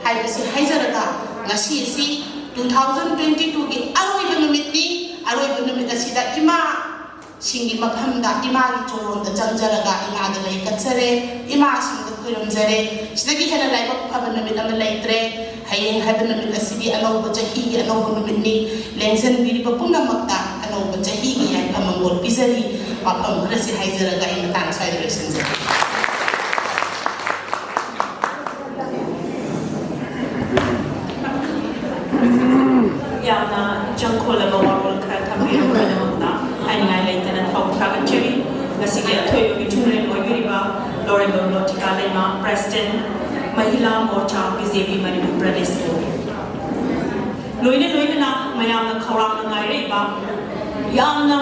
ꯍꯥꯏꯕꯁꯤ ꯍꯥꯏꯖꯔꯒ, ꯉꯁꯤ ꯑꯁꯤ two thousand twenty two ꯒꯤ ꯑꯔꯣꯏꯕ ꯅꯨꯃꯤꯠꯅꯤ꯫ ꯑꯔꯣꯏꯕ ꯅꯨꯃꯤꯠ ꯑꯁꯤꯗ ꯏꯃꯥꯁꯤꯡꯒꯤ ꯃꯐꯝꯗ, ꯏꯃꯥꯒꯤ ꯆꯣꯔꯣꯟꯗ ꯆꯪꯖꯔꯒ ꯏꯃꯥꯗ ꯂꯩ ꯀꯠꯆꯔꯦ, ꯏꯃꯥꯁꯤꯡꯗ ꯈꯨꯔꯨꯝꯖꯔꯦ꯫ ꯁꯤꯗꯒꯤ ꯍꯦꯟꯅ ꯂꯥꯏꯕꯛ ꯐꯕ ꯅꯨꯃꯤꯠ ꯑꯃ ꯂꯩꯇ꯭ꯔꯦ꯫ ꯍꯌꯦꯡ ꯍꯥꯏꯕ ꯅꯨꯃꯤꯠ ꯑꯁꯤꯗꯤ ꯑꯅꯧꯕ ꯆꯍꯤꯒꯤ ꯑꯅꯧꯕ ꯅꯨꯃꯤꯠꯅꯤ꯫ ꯂꯦꯡꯖꯟꯕꯤꯔꯤꯕ ꯄꯨꯝꯅꯃꯛꯇ ꯑꯅꯧꯕ ꯆꯍꯤꯒꯤ ꯌꯥꯏꯐ ꯃꯪꯒꯣꯜ ꯄꯤꯖꯔꯤ꯫ ꯋꯥꯐꯝ ꯈꯔꯁꯤ ꯍꯥꯏꯖꯔꯒ ꯑꯩ ꯃꯇꯥꯡ ꯑꯁ꯭ꯋꯥꯏꯗ ꯂꯣꯏꯁꯤꯟꯖꯔꯦ꯫ ꯌꯥꯝꯅ ꯏꯆꯪ ꯈꯣꯜꯂꯕ ꯋꯥꯔꯣꯜ ꯈꯔ ꯊꯝꯕꯤꯔꯝꯕꯒꯤꯗꯃꯛꯇ ꯍꯥꯏꯅꯤꯡꯉꯥꯏ ꯂꯩꯇꯅ ꯊꯥꯒꯠꯆꯔꯤ꯫ ꯉꯁꯤꯒꯤ ꯑꯊꯣꯏꯕꯒꯤ ꯊꯨꯡꯂꯦꯟ ꯑꯣꯏꯕꯤꯔꯤꯕ ꯂꯣꯔꯦꯟꯕꯝ ꯂꯣꯇꯤꯀꯥ ꯂꯩꯃ, ꯄ꯭ꯔꯦꯁꯤꯗꯦꯟꯠ, ꯃꯍꯤꯂꯥ ꯃꯣꯔꯆꯥ, ꯕꯤ ꯖꯦ ꯄꯤ ꯃꯅꯤꯄꯨꯔ ꯄ꯭ꯔꯗꯦꯁꯄꯨ꯫ ꯂꯣꯏꯅ ꯂꯣꯏꯅꯅ ꯃꯌꯥꯝꯅ ꯈꯧꯔꯥꯡꯅ ꯉꯥꯏꯔꯛꯏꯕ, ꯌꯥꯝꯅ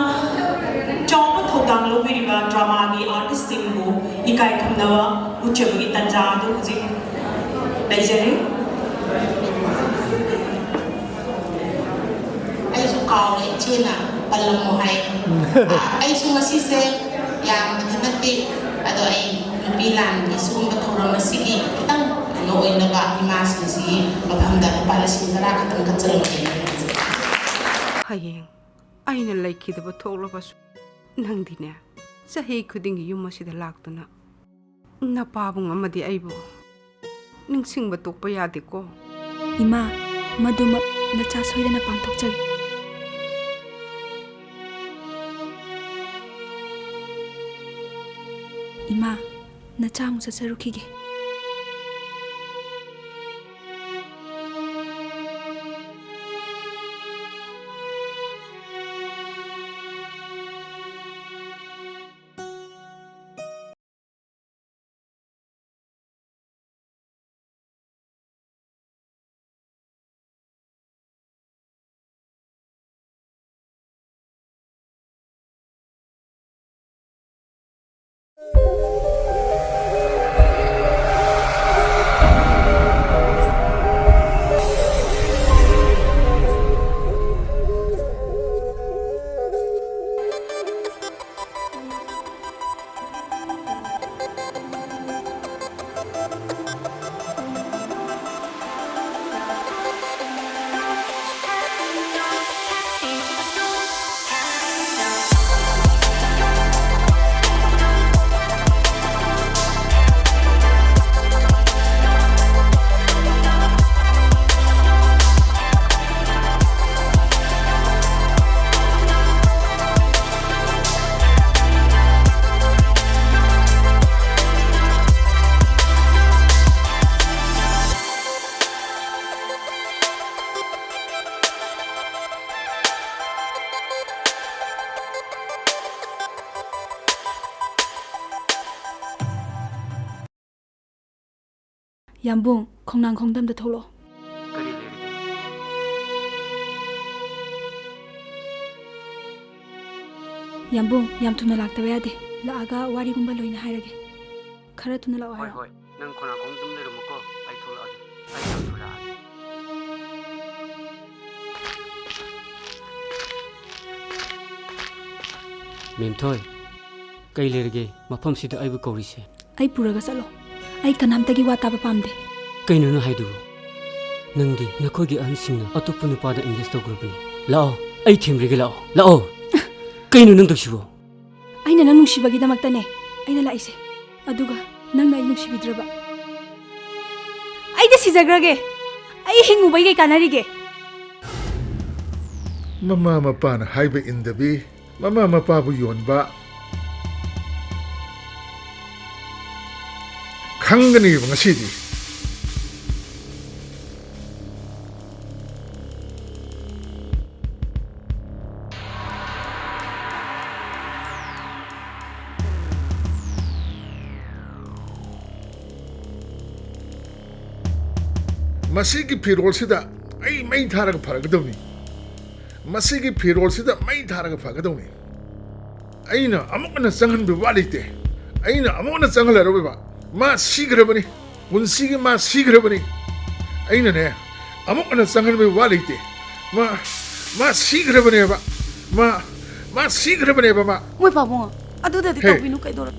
ꯆꯥꯎꯕ ꯊꯧꯗꯥꯡ ꯂꯧꯕꯤꯔꯤꯕ ꯗ꯭ꯔꯃꯥꯒꯤ ꯑꯥꯔꯇꯤꯁꯁꯤꯡꯕꯨ ꯏꯀꯥꯏ ꯈꯨꯝꯅꯕ ꯎꯠꯆꯕꯒꯤ ꯇꯥꯟꯖꯥ ꯑꯗꯨ ꯍꯧꯖꯤꯛ ꯂꯩꯖꯔꯤ꯫ ꯑꯩꯁꯨ ꯀꯥꯎꯔꯦ, ꯏꯆꯦꯅ ꯄꯜꯂꯝꯃꯣ ꯍꯥꯏ꯫ ꯑ, ꯑꯩꯁꯨ ꯉꯁꯤꯁꯦ ꯌꯥꯝꯕꯗꯤ ꯅꯠꯇꯦ, ꯑꯗꯣ ꯑꯩ ꯅꯨꯄꯤ ꯂꯥꯟꯒꯤ ꯁꯤꯒꯨꯝꯕ ꯊꯧꯔꯝ ꯑꯁꯤꯒꯤ ꯈꯤꯇꯪ ꯀꯩꯅꯣ ꯑꯣꯏꯅꯕ ꯏꯃꯥꯁꯤꯡꯁꯤꯒꯤ ꯃꯐꯝꯗ ꯂꯨꯄꯥ ꯂꯤꯁꯤꯡ ꯇꯔꯥ ꯈꯛꯇꯪ ꯀꯠꯆꯔꯝꯒꯦ꯫ ꯍꯌꯦꯡ ꯑꯩꯅ ꯂꯩꯈꯤꯗꯕ ꯊꯣꯛꯂꯕꯁꯨ, ꯅꯪꯗꯤꯅꯦ, ꯆꯍꯤ ꯈꯨꯗꯤꯡꯒꯤ ꯌꯨꯝ ꯑꯁꯤꯗ ꯂꯥꯛꯇꯨꯅ ꯅꯄꯥꯕꯨꯡ ꯑꯃꯗꯤ ꯑꯩꯕꯨ ꯅꯤꯡꯁꯤꯡꯕ ꯇꯣꯛꯄ ꯌꯥꯗꯦꯀꯣ꯫ ꯏꯃꯥ, ꯃꯗꯨꯃꯛ ꯅꯆꯥ ꯁꯣꯏꯗꯅ ꯄꯥꯡꯊꯣꯛꯆꯒꯦ꯫ ꯆꯥ ꯑꯃꯨꯛ ꯆꯠꯆꯔꯨꯈꯤꯒꯦ꯫ ꯌꯥꯝꯕꯨꯡ, ꯈꯣꯡꯅꯥꯡ ꯈꯣꯡꯗ ꯑꯝꯇ ꯊꯣꯛꯂꯛꯑꯣ꯫ ꯀꯔꯤ ꯂꯩꯔꯒꯦ? ꯌꯥꯝꯕꯨꯡ, ꯌꯥꯝ ꯊꯨꯅ ꯂꯥꯛꯇꯕ ꯌꯥꯗꯦ꯫ ꯂꯥꯛꯑꯒ ꯋꯥꯔꯤꯒꯨꯝꯕ ꯂꯣꯏꯅ ꯍꯥꯏꯔꯒꯦ꯫ ꯈꯔ ꯊꯨꯅ ꯂꯥꯛꯑꯣ ꯍꯣꯏ, ꯍꯥꯏꯔꯣ꯫ ꯍꯣꯏ꯫ ꯅꯪ ꯈꯣꯡꯅꯥꯡ ꯈꯣꯡꯗ ꯑꯗꯨꯝ ꯂꯩꯔꯝꯃꯨꯀꯣ꯫ ꯑꯩ ꯊꯣꯛꯂꯛꯑꯒꯦ꯫ ꯑꯩ ꯌꯥꯝ ꯊꯨꯅ ꯂꯥꯛꯑꯒꯦ꯫ ꯃꯦꯝꯊꯣꯏ, ꯀꯩ ꯂꯩꯔꯒꯦ ꯃꯐꯝꯁꯤꯗ ꯑꯩꯕꯨ ꯀꯧꯔꯤꯁꯦ? ꯑꯩ ꯄꯨꯔꯒ ꯆꯠꯂꯣ꯫ ꯑꯩ ꯀꯅꯥꯝꯇꯒꯤ ꯋꯥ ꯇꯥꯕ ꯄꯥꯝꯗꯦ꯫ ꯀꯩꯅꯣ ꯅꯪ ꯍꯥꯏꯗꯨꯕꯨ? ꯅꯪꯗꯤ ꯅꯈꯣꯏꯒꯤ ꯑꯍꯟꯁꯤꯡꯅ ꯑꯇꯣꯞꯄ ꯅꯨꯄꯥꯗ engage ꯇꯧꯈ꯭ꯔꯕꯅꯤ꯫ ꯂꯥꯛꯑꯣ, ꯑꯩ ꯊꯦꯝꯕꯤꯔꯒꯦ, ꯂꯥꯛꯑꯣ, ꯂꯥꯛꯑꯣ꯫ ꯀꯩꯅꯣ ꯅꯪ ꯇꯧꯁꯤꯕꯣ? ꯑꯩꯅ ꯅꯪ ꯅꯨꯡꯁꯤꯕꯒꯤꯗꯃꯛꯇꯅꯦ ꯑꯩꯅ ꯂꯥꯛꯏꯁꯦ꯫ ꯑꯗꯨꯒ ꯅꯪꯅ ꯑꯩ ꯅꯨꯡꯁꯤꯕꯤꯗ꯭ꯔꯕ? ꯑꯩꯗꯤ ꯁꯤꯖꯈ꯭ꯔꯒꯦ꯫ ꯑꯩ ꯍꯤꯡꯉꯨꯕꯩ ꯀꯩ ꯀꯥꯟꯅꯔꯤꯒꯦ? ꯃꯃꯥ ꯃꯄꯥꯅ ꯍꯥꯏꯕ ꯏꯟꯗꯕꯤ, ꯃꯃꯥ ꯃꯄꯥꯕꯨ ꯌꯣꯟꯕ꯫ ꯈꯪꯒꯅꯦꯕ ꯉꯁꯤꯗꯤ꯫ ꯃꯁꯤꯒꯤ ꯐꯤꯔꯣꯜꯁꯤꯗ ꯑꯩ ꯃꯩ ꯊꯥꯔꯒ ꯐꯔꯒꯗꯕꯅꯤ꯫ ꯃꯁꯤꯒꯤ ꯐꯤꯔꯣꯜꯁꯤꯗ ꯃꯩ ꯊꯥꯔꯒ ꯐꯒꯗꯕꯅꯤ꯫ ꯑꯩꯅ ꯑꯃꯨꯛ ꯍꯟꯅ ꯆꯪꯍꯟꯕ ꯋꯥ ꯂꯩꯇꯦ꯫ ꯑꯩꯅ ꯑꯃꯨꯛ ꯍꯟꯅ ꯆꯪꯍꯜꯂꯔꯣꯏꯕ꯫ ꯃꯥ ꯁꯤꯈ꯭ꯔꯕꯅꯤ꯫ ꯄꯨꯟꯁꯤꯒꯤ ꯃꯥ ꯁꯤꯈ꯭ꯔꯕꯅꯤ꯫ ꯑꯩꯅꯅꯦ, ꯑꯃꯨꯛ ꯍꯟꯅ ꯆꯪꯍꯟꯕꯒꯤ ꯋꯥ ꯂꯩꯇꯦ꯫ ꯃꯥ, ꯃꯥ ꯁꯤꯈ꯭ꯔꯕꯅꯦꯕ꯫ ꯃꯥ, ꯃꯥ ꯁꯤꯈ꯭ꯔꯕꯅꯦꯕ, ꯃꯥ꯫ ꯃꯣꯏ ꯄꯥꯕꯨꯡ, ꯑꯗꯨꯗꯗꯤ ꯍꯦ꯫ ꯇꯧꯕꯤꯅꯨ, ꯀꯩꯗꯧꯔꯒꯦ?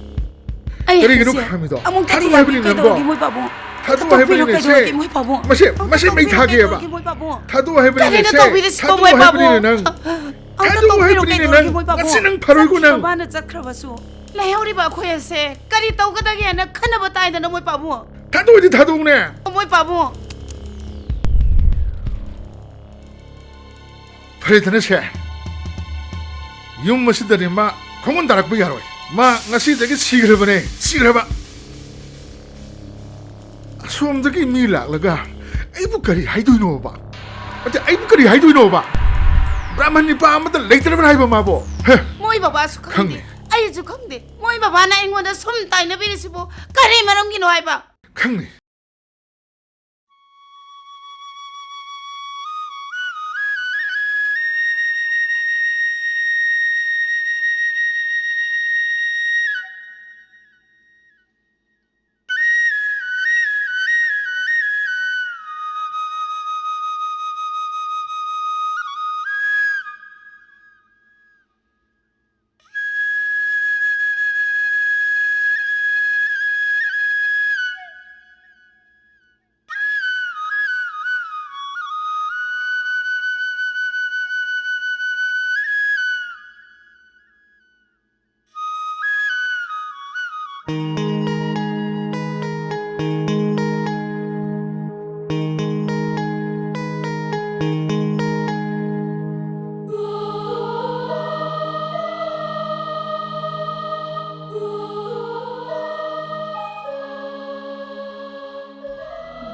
ꯑꯩ ꯀꯔꯤꯒꯤꯅꯣ ꯍꯥꯏꯁꯦ ꯈꯥꯝꯃꯤꯗꯣ? ꯑꯃꯨꯛꯇꯗꯤ ꯊꯥꯗꯣꯛꯑꯣ ꯍꯥꯏꯕꯅꯤ ꯀꯩꯗꯧꯔꯒꯦ, ꯅꯪꯕꯣ꯫ ꯃꯣꯏ ꯄꯥꯕꯨꯡ? ꯊꯥꯗꯣꯛꯑꯣ ꯇꯧꯕꯤꯔꯣ, ꯍꯥꯏꯕꯅꯤꯅꯦ, ꯀꯩꯗꯧꯔꯒꯦ, ꯁꯦ꯫ ꯃꯣꯏ ꯄꯥꯕꯨꯡ? ꯃꯁꯦ, ꯑꯃꯨꯛꯇ ꯃꯁꯦ ꯃꯩ ꯇꯧꯕꯤꯔꯣ, ꯊꯥꯒꯦꯕ꯫ ꯀꯩꯗꯧꯔꯒꯦ, ꯃꯣꯏ ꯄꯥꯕꯨꯡ? ꯊꯥꯗꯣꯛꯑꯣ ꯍꯥꯏꯕꯅꯤꯅꯦ, ꯀꯔꯤꯅꯣ ꯁꯦ꯫ ꯇꯧꯕꯤꯔꯤꯁꯤꯕꯣ, ꯊꯥꯗꯣꯛꯑꯣ ꯃꯣꯏ ꯍꯥꯏꯕꯅꯤꯅꯦ, ꯄꯥꯕꯨꯡ? ꯅꯪ꯫ ꯑꯃꯨꯛꯇ ꯊꯥꯗꯣꯛꯑꯣ ꯇꯧꯕꯤꯔꯣ, ꯍꯥꯏꯕꯅꯤꯅꯦ, ꯀꯩꯗꯧꯔꯒꯦ, ꯅꯪ꯫ ꯃꯣꯏ ꯄꯥꯕꯨꯡ? ꯉꯁꯤ ꯅꯪ ꯐꯔꯣꯏꯀꯣ, ꯆꯠꯈ꯭ꯔꯤꯕ ꯅꯪ꯫ ꯃꯥꯅ ꯆꯠꯈ꯭ꯔꯕꯁꯨ꯫ ꯂꯩꯍꯧꯔꯤꯕ ꯑꯩꯈꯣꯏ ꯑꯁꯦ ꯀꯔꯤ ꯇꯧꯒꯗꯒꯦꯅ ꯈꯟꯅꯕ ꯇꯥꯏꯗꯅ, ꯃꯣꯏ ꯄꯥꯕꯨꯡ꯫ ꯊꯥꯗꯣꯛꯑꯗꯤ ꯊꯥꯗꯣꯛꯎꯅꯦ꯫ ꯃꯣꯏ ꯄꯥꯕꯨꯡ꯫ ꯐꯔꯦꯗꯅ ꯁꯦ, ꯌꯨꯝ ꯑꯁꯤꯗꯅꯦ ꯃꯥ ꯈꯣꯡꯒꯨꯟ ꯇꯥꯔꯛꯄ ꯌꯥꯔꯣꯏ꯫ ꯃꯥ ꯉꯁꯤꯗꯒꯤ ꯁꯤꯈ꯭ꯔꯕꯅꯦ, ꯁꯤꯈ꯭ꯔꯕ꯫ ꯑꯁꯣꯝꯗꯒꯤ ꯃꯤ ꯂꯥꯛꯂꯒ ꯑꯩꯕꯨ ꯀꯔꯤ ꯍꯥꯏꯗꯣꯏꯅꯣꯕ? ꯑꯗ ꯑꯩꯕꯨ ꯀꯔꯤ ꯍꯥꯏꯗꯣꯏꯅꯣꯕ? ꯕ꯭ꯔꯥꯍꯃꯟ ꯅꯤꯄꯥ ꯑꯃꯠꯇ ꯂꯩꯇ꯭ꯔꯕ꯭ꯔꯥ ꯍꯥꯏꯕ ꯃꯥꯕꯨ? ꯍꯦ? ꯃꯣꯏ ꯕꯕꯥꯁꯨ ꯈꯪꯗꯦ, ꯈꯪꯉꯦ꯫ ꯑꯩꯁꯨ ꯈꯪꯗꯦ꯫ ꯃꯣꯏ ꯕꯕꯥꯅ ꯑꯩꯉꯣꯟꯗ ꯁꯨꯝ ꯇꯥꯏꯅꯕꯤꯔꯤꯁꯤꯕꯨ ꯀꯔꯤ ꯃꯔꯝꯒꯤꯅꯣ ꯍꯥꯏꯕ? ꯈꯪꯉꯦ꯫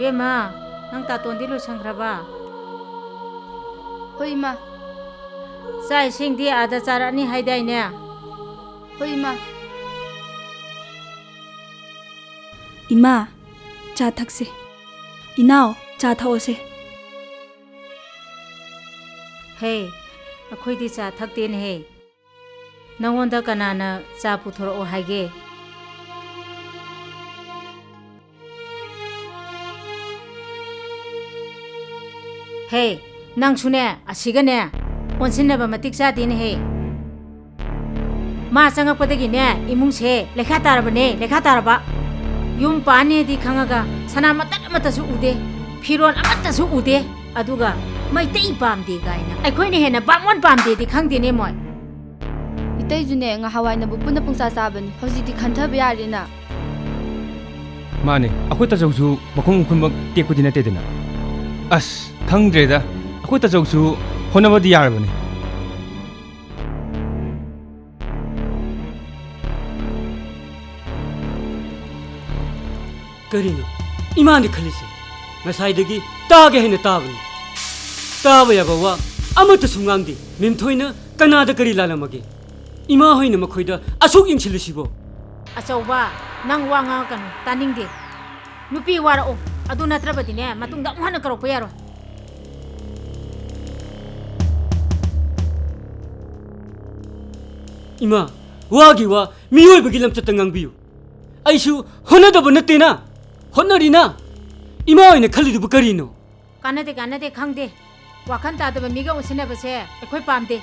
ꯏꯕꯦꯝꯃ, ꯅꯪ ꯇꯥꯇꯣꯟꯗꯤ ꯂꯣꯏꯁꯟꯈ꯭ꯔꯕ? ꯍꯣꯏ, ꯏꯃꯥ꯫ ꯆꯥꯛ ꯏꯁꯤꯡꯗꯤ ꯑꯥꯗ ꯆꯥꯔꯛꯑꯅꯤ ꯍꯥꯏꯗꯥꯏꯅꯦ? ꯍꯣꯏ, ꯏꯃꯥ꯫ ꯏꯃꯥ, ꯆꯥ ꯊꯛꯁꯦ꯫ ꯏꯅꯥꯎ, ꯆꯥ ꯊꯛꯑꯣꯁꯦ꯫ ꯍꯦ, ꯑꯩꯈꯣꯏꯗꯤ ꯆꯥ ꯊꯛꯇꯦꯅꯦꯍꯦ꯫ ꯅꯉꯣꯟꯗ ꯀꯅꯥꯅ ꯆꯥ ꯄꯨꯊꯣꯔꯛꯑꯣ ꯍꯥꯏꯒꯦ? ꯍꯦ, ꯅꯪꯁꯨꯅꯦ, ꯑꯁꯤꯒꯅꯦ, ꯑꯣꯟꯁꯤꯟꯅꯕ ꯃꯇꯤꯛ ꯆꯥꯗꯦꯅꯦꯍꯦ꯫ ꯃꯥ ꯆꯪꯉꯛꯄꯗꯒꯤꯅꯦ, ꯏꯃꯨꯡꯁꯦ ꯂꯩꯈꯥ ꯇꯥꯔꯕꯅꯦ, ꯂꯩꯈꯥ ꯇꯥꯔꯕ꯫ ꯌꯨꯝ ꯄꯥꯟꯅꯦꯗꯤ ꯈꯪꯉꯒ ꯁꯅꯥ ꯃꯇꯠ ꯑꯃꯠꯇꯁꯨ ꯎꯗꯦ, ꯐꯤꯔꯣꯜ ꯑꯃꯠꯇꯁꯨ ꯎꯗꯦ꯫ ꯑꯗꯨꯒ ꯃꯩꯇꯩ ꯄꯥꯝꯗꯦ ꯀꯥꯏꯅ ꯑꯩꯈꯣꯏꯅ ꯍꯦꯟꯅ ꯕꯥꯃꯣꯟ ꯄꯥꯝꯗꯦꯗꯤ ꯈꯪꯗꯦꯅꯦ ꯃꯣꯏ꯫ ꯏꯇꯩꯁꯨꯅꯦ, ꯉꯍꯥꯟꯋꯥꯏꯅꯕꯨ ꯄꯨꯟꯅ ꯄꯨꯡꯆꯥ ꯆꯥꯕꯅꯤ, ꯍꯧꯖꯤꯛꯇꯤ ꯈꯟꯊꯕ ꯌꯥꯔꯦꯅ꯫ ꯃꯥꯅꯦ, ꯑꯩꯈꯣꯏ ꯇꯥꯆꯧꯁꯨ ꯃꯈꯣꯡ ꯃꯈꯨꯟꯃꯛ ꯇꯦꯛꯄꯗꯤ ꯅꯠꯇꯦꯗꯅ꯫ ꯑꯁ, ꯈꯪꯗ꯭ꯔꯦꯗ, ꯑꯩꯈꯣꯏ ꯇꯥꯆꯧꯁꯨ ꯍꯣꯠꯅꯕꯗꯤ ꯌꯥꯔꯕꯅꯤ꯫ ꯀꯔꯤꯅꯣ ꯏꯃꯥꯅ ꯈꯜꯂꯤꯁꯦ? ꯉꯁꯥꯏꯗꯒꯤ ꯇꯥꯒꯦ ꯍꯥꯏꯅ ꯇꯥꯕꯅꯤ꯫ ꯇꯥꯕ ꯌꯥꯕ ꯋꯥ ꯑꯃꯠꯇꯁꯨ ꯉꯥꯡꯗꯦ꯫ ꯃꯦꯝꯊꯣꯏꯅ ꯀꯅꯥꯗ ꯀꯔꯤ ꯂꯥꯜꯂꯝꯃꯒꯦ? ꯏꯃꯥ ꯍꯣꯏꯅ ꯃꯈꯣꯏꯗ ꯑꯁꯨꯛ ꯌꯦꯡꯁꯤꯜꯂꯤꯁꯤꯕꯣ? ꯑꯆꯧꯕ, ꯅꯪ ꯋꯥ ꯉꯥꯡꯉꯛꯀꯅꯨ, ꯇꯥꯅꯤꯡꯗꯦ꯫ ꯅꯨꯄꯤ ꯋꯥꯔꯛꯑꯣ, ꯑꯗꯨ ꯅꯠꯇ꯭ꯔꯕꯗꯤꯅꯦ, ꯃꯇꯨꯡꯗ ꯑꯃꯨꯛ ꯍꯟꯅ ꯀꯧꯔꯛꯄ ꯌꯥꯔꯣꯏ꯫ ꯏꯃꯥ, ꯋꯥꯒꯤ ꯋꯥ, ꯃꯤꯑꯣꯏꯕꯒꯤ ꯂꯝꯆꯠꯇ ꯉꯥꯡꯕꯤꯌꯨ꯫ ꯑꯩꯁꯨ ꯍꯣꯠꯅꯗꯕ ꯅꯠꯇꯦꯅ, ꯍꯣꯠꯅꯔꯤꯅ꯫ ꯏꯃꯥ ꯑꯣꯏꯅ ꯈꯜꯂꯤꯗꯨꯕꯨ ꯀꯔꯤꯅꯣ? ꯀꯥꯟꯅꯗꯦ, ꯀꯥꯟꯅꯗꯦ, ꯈꯪꯗꯦ꯫ ꯋꯥꯈꯜ ꯇꯥꯗꯕ ꯃꯤꯒ ꯑꯣꯟꯁꯤꯟꯅꯕꯁꯦ ꯑꯩꯈꯣꯏ ꯄꯥꯝꯗꯦ꯫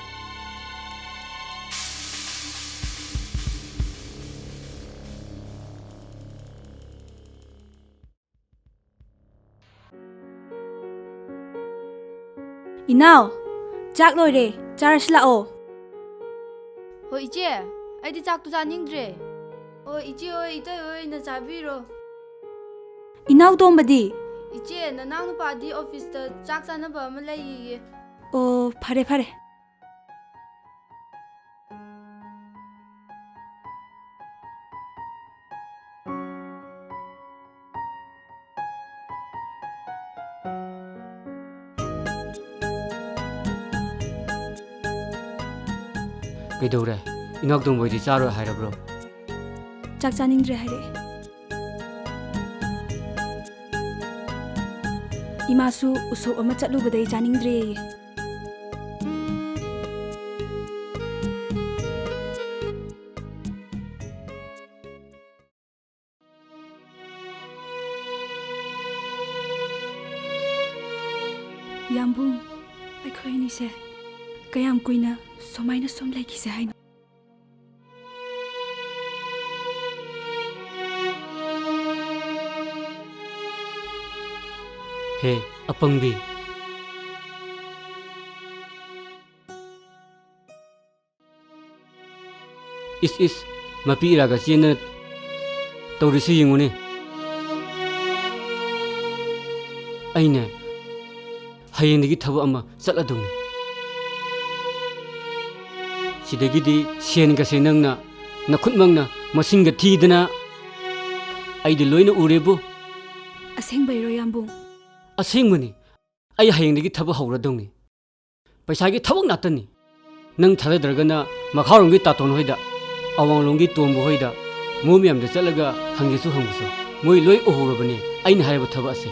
ꯏꯅꯥꯎ, ꯆꯥꯛ ꯂꯣꯏꯔꯦ, ꯆꯥꯔꯁꯤ ꯂꯥꯛꯑꯣ꯫ ꯍꯣꯏ ꯏꯆꯦ, ꯑꯩꯗꯤ ꯆꯥꯛꯇꯨ ꯆꯥꯅꯤꯡꯗ꯭ꯔꯦ꯫ ꯑꯣ ꯏꯆꯦ ꯍꯣꯏ, ꯏꯇꯩ ꯍꯣꯏ ꯑꯣꯏꯅ ꯆꯥꯕꯤꯔꯣ꯫ ꯏꯅꯥꯎ ꯇꯣꯝꯕꯗꯤ? ꯏꯆꯦ, ꯅꯅꯥꯎ ꯅꯨꯄꯥꯗꯤ ꯑꯣꯐꯤꯁꯇ ꯆꯥꯛ ꯆꯥꯅꯕ ꯑꯃ ꯂꯩꯌꯦꯌꯦ꯫ ꯑꯣ, ꯐꯔꯦ ꯐꯔꯦ꯫ ꯀꯩꯗꯧꯔꯦ? ꯏꯅꯥꯎꯇꯣꯝꯕ ꯍꯣꯏꯗꯤ ꯆꯥꯔꯣꯏ ꯍꯥꯏꯔꯕ꯭ꯔꯣ? ꯆꯥꯛ ꯆꯥꯅꯤꯡꯗ꯭ꯔꯦ ꯍꯥꯏꯔꯛꯑꯦ꯫ ꯏꯃꯥꯁꯨ ꯎꯁꯣꯞ ꯑꯃ ꯆꯠꯂꯨꯕꯗꯩ ꯆꯥꯅꯤꯡꯗ꯭ꯔꯦꯌꯦ꯫ ꯌꯥꯝꯕꯨꯡ, ꯑꯩꯈꯣꯏ ꯑꯅꯤꯁꯦ ꯀꯌꯥꯝ ꯀꯨꯏꯅ ꯁꯨꯃꯥꯏꯅ ꯁꯨꯝ ꯂꯩꯈꯤꯁꯦ ꯍꯥꯏꯅꯣ? ꯍꯦ, ꯑꯄꯪꯕꯤ꯫ ꯏꯁ, ꯏꯁ, ꯃꯄꯤ ꯏꯔꯥꯒ ꯆꯦꯟꯗꯅ ꯇꯧꯔꯤꯁꯤ ꯌꯦꯡꯉꯨꯅꯦ꯫ ꯑꯩꯅꯦ, ꯍꯌꯦꯡꯗꯒꯤ ꯊꯕꯛ ꯑꯃ ꯆꯠꯂꯗꯧꯅꯤ꯫ ꯁꯤꯗꯒꯤꯗꯤ ꯁꯦꯟꯒꯁꯦ ꯅꯪꯅ ꯅꯈꯨꯠꯃꯛꯅ ꯃꯁꯤꯡꯒ ꯊꯤꯗꯅ ꯑꯩꯗꯤ ꯂꯣꯏꯅ ꯎꯔꯦꯕꯨ꯫ ꯑꯁꯦꯡꯕꯩꯔꯣ, ꯌꯥꯝꯕꯨꯡ? ꯑꯁꯦꯡꯕꯅꯤ꯫ ꯑꯩ ꯍꯌꯦꯡꯗꯒꯤ ꯊꯕꯛ ꯍꯧꯔꯗꯧꯅꯤ꯫ ꯄꯩꯁꯥꯒꯤ ꯊꯕꯛ ꯉꯥꯛꯇꯅꯤ꯫ ꯅꯪ ꯊꯥꯖꯗ꯭ꯔꯒꯅ ꯃꯈꯥꯔꯣꯝꯒꯤ ꯇꯥꯇꯣꯟ ꯍꯣꯏꯗ, ꯑꯋꯥꯡꯂꯣꯝꯒꯤ ꯇꯣꯝꯕ ꯍꯣꯏꯗ, ꯃꯣꯏ ꯃꯌꯥꯝꯗ ꯆꯠꯂꯒ ꯍꯪꯒꯦꯁꯨ ꯍꯪꯉꯨꯁꯨ꯫ ꯃꯣꯏ ꯂꯣꯏ ꯎꯍꯧꯔꯕꯅꯦ ꯑꯩꯅ ꯍꯥꯏꯔꯤꯕ ꯊꯕꯛ ꯑꯁꯦ꯫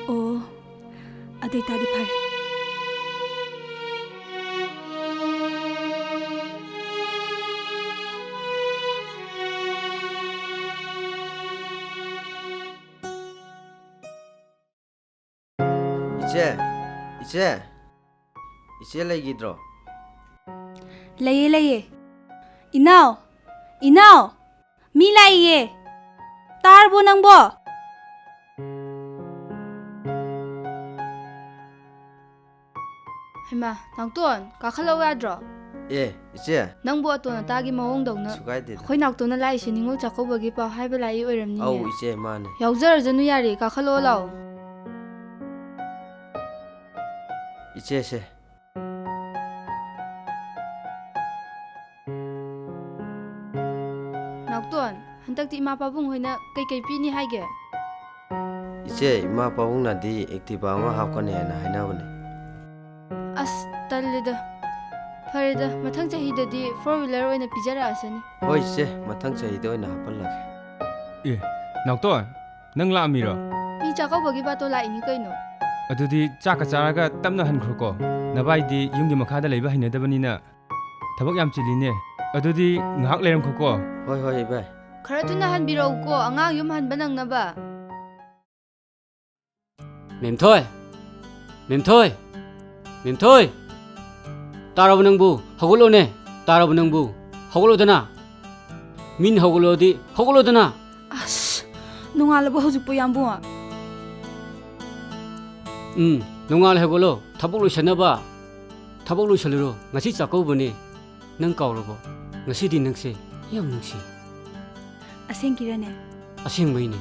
ꯑꯣ, ꯑꯗꯨ ꯑꯣꯏꯇꯥꯗꯤ ꯐꯔꯦ꯫ ꯏꯆꯦ, ꯏꯆꯦ, ꯏꯆꯦ ꯂꯩꯈꯤꯗ꯭ꯔꯣ? ꯂꯩꯌꯦ, ꯂꯩꯌꯦ꯫ ꯏꯅꯥꯎ, ꯏꯅꯥꯎ, ꯃꯤ ꯂꯥꯛꯏꯌꯦ꯫ ꯇꯥꯔꯕꯣ ꯅꯪꯕꯣ? ꯍꯩꯃꯥ, ꯅꯥꯎꯇꯣꯟ, ꯀꯥꯈꯠꯂꯛꯎ ꯌꯥꯗ꯭ꯔꯣ? ꯑꯦ, ꯏꯆꯦ꯫ ꯅꯪꯕꯨ ꯑꯇꯣꯟ ꯑꯇꯥꯒꯤ ꯃꯑꯣꯡꯗꯧꯅ꯫ ꯀꯩꯁꯨ ꯀꯥꯏꯗꯦꯗ꯫ ꯑꯩꯈꯣꯏ ꯅꯥꯎꯇꯣꯟꯅ ꯂꯥꯛꯏꯁꯦ ꯅꯤꯉꯣꯜ ꯆꯥꯛꯀꯧꯕꯒꯤ ꯄꯥꯎ ꯍꯥꯏꯕ ꯂꯥꯛꯏ ꯑꯣꯏꯔꯝꯅꯤꯅꯦ꯫ ꯑꯧ, ꯏꯆꯦ, ꯃꯥꯅꯦ꯫ ꯌꯥꯎꯖꯔꯖꯅꯨ ꯌꯥꯔꯦ, ꯀꯥꯈꯠꯂꯛꯑꯣ ꯂꯥꯛꯑꯣ꯫ ꯏꯆꯦꯁꯦ꯫ ꯅꯥꯎꯇꯣꯟ, ꯍꯟꯗꯛꯇꯤ ꯏꯃꯥ ꯄꯥꯕꯨꯡ ꯍꯣꯏꯅ ꯀꯩꯀꯩ ꯄꯤꯅꯤ ꯍꯥꯏꯒꯦ? ꯏꯆꯦ, ꯏꯃꯥ ꯄꯥꯕꯨꯡꯅꯗꯤ Activa ꯑꯃ ꯍꯥꯞꯀꯅꯤ ꯍꯥꯏꯅ ꯍꯥꯏꯅꯕꯅꯦ꯫ ꯑꯁ, ꯇꯜꯂꯤꯗ꯫ ꯐꯔꯦꯗ, ꯃꯊꯪ ꯆꯍꯤꯗꯗꯤ four wheeler ꯑꯣꯏꯅ ꯄꯤꯖꯔꯛꯑꯁꯅꯤ꯫ ꯍꯣꯏ ꯏꯆꯦ, ꯃꯊꯪ ꯆꯍꯤꯗ ꯑꯣꯏꯅ ꯍꯥꯞꯍꯜꯂꯒꯦ꯫ ꯑꯦ, ꯅꯥꯎꯇꯣꯟ, ꯅꯪ ꯂꯥꯛꯑꯝꯃꯤꯔꯣ? ꯃꯤ ꯆꯥꯛꯀꯧꯕꯒꯤ ꯕꯥꯇꯣꯟ ꯂꯥꯛꯏꯅꯤ ꯀꯩꯅꯣ꯫ ꯑꯗꯨꯗꯤ ꯆꯥꯛꯀ ꯆꯥꯔꯒ ꯇꯞꯅ ꯍꯟꯈ꯭ꯔꯣꯀꯣ꯫ ꯅꯕꯥꯏꯗꯤ ꯌꯨꯝꯒꯤ ꯃꯈꯥꯗ ꯂꯩꯕ ꯍꯩꯅꯗꯕꯅꯤꯅ ꯊꯕꯛ ꯌꯥꯝ ꯆꯤꯜꯂꯤꯅꯦ꯫ ꯑꯗꯨꯗꯤ ꯉꯥꯏꯍꯥꯛ ꯂꯩꯔꯝꯈꯣꯀꯣ꯫ ꯍꯣꯏ, ꯍꯣꯏ, ꯏꯕꯥꯏ꯫ ꯈꯔ ꯊꯨꯅ ꯍꯟꯕꯤꯔꯛꯎꯀꯣ, ꯑꯉꯥꯡ ꯌꯨꯝ ꯍꯟꯕ ꯅꯪꯅꯕ꯫ ꯃꯦꯝꯊꯣꯏ! ꯃꯦꯝꯊꯣꯏ! ꯃꯦꯝꯊꯣꯏ! ꯇꯥꯔꯕ ꯅꯪꯕꯨ? ꯍꯧꯒꯠꯂꯣꯅꯦ! ꯇꯥꯔꯕ ꯅꯪꯕꯨ? ꯍꯧꯒꯠꯂꯣꯗꯅ! ꯃꯤꯅ ꯍꯧꯒꯠꯂꯣꯗꯤ ꯍꯧꯒꯠꯂꯣꯗꯅ! ꯑꯁ, ꯅꯣꯡꯉꯥꯜꯂꯕ ꯍꯧꯖꯤꯛꯄꯨ, ꯌꯥꯝꯕꯨꯡ? ꯎꯝ, ꯅꯣꯡꯉꯥꯜꯂꯦ, ꯍꯧꯒꯠꯂꯣ꯫ ꯊꯕꯛ ꯂꯣꯏꯁꯟꯅꯕ꯫ ꯊꯕꯛ ꯂꯣꯏꯁꯜꯂꯨꯔꯣ꯫ ꯉꯁꯤ ꯆꯥꯛꯀꯧꯕꯅꯦ꯫ ꯅꯪ ꯀꯥꯎꯔꯕꯣ? ꯉꯁꯤꯗꯤ ꯅꯪꯁꯦ ꯌꯥꯝ ꯅꯨꯡꯁꯤ꯫ ꯑꯁꯦꯡꯀꯤꯔꯅꯦ? ꯑꯁꯦꯡꯕꯩꯅꯦ꯫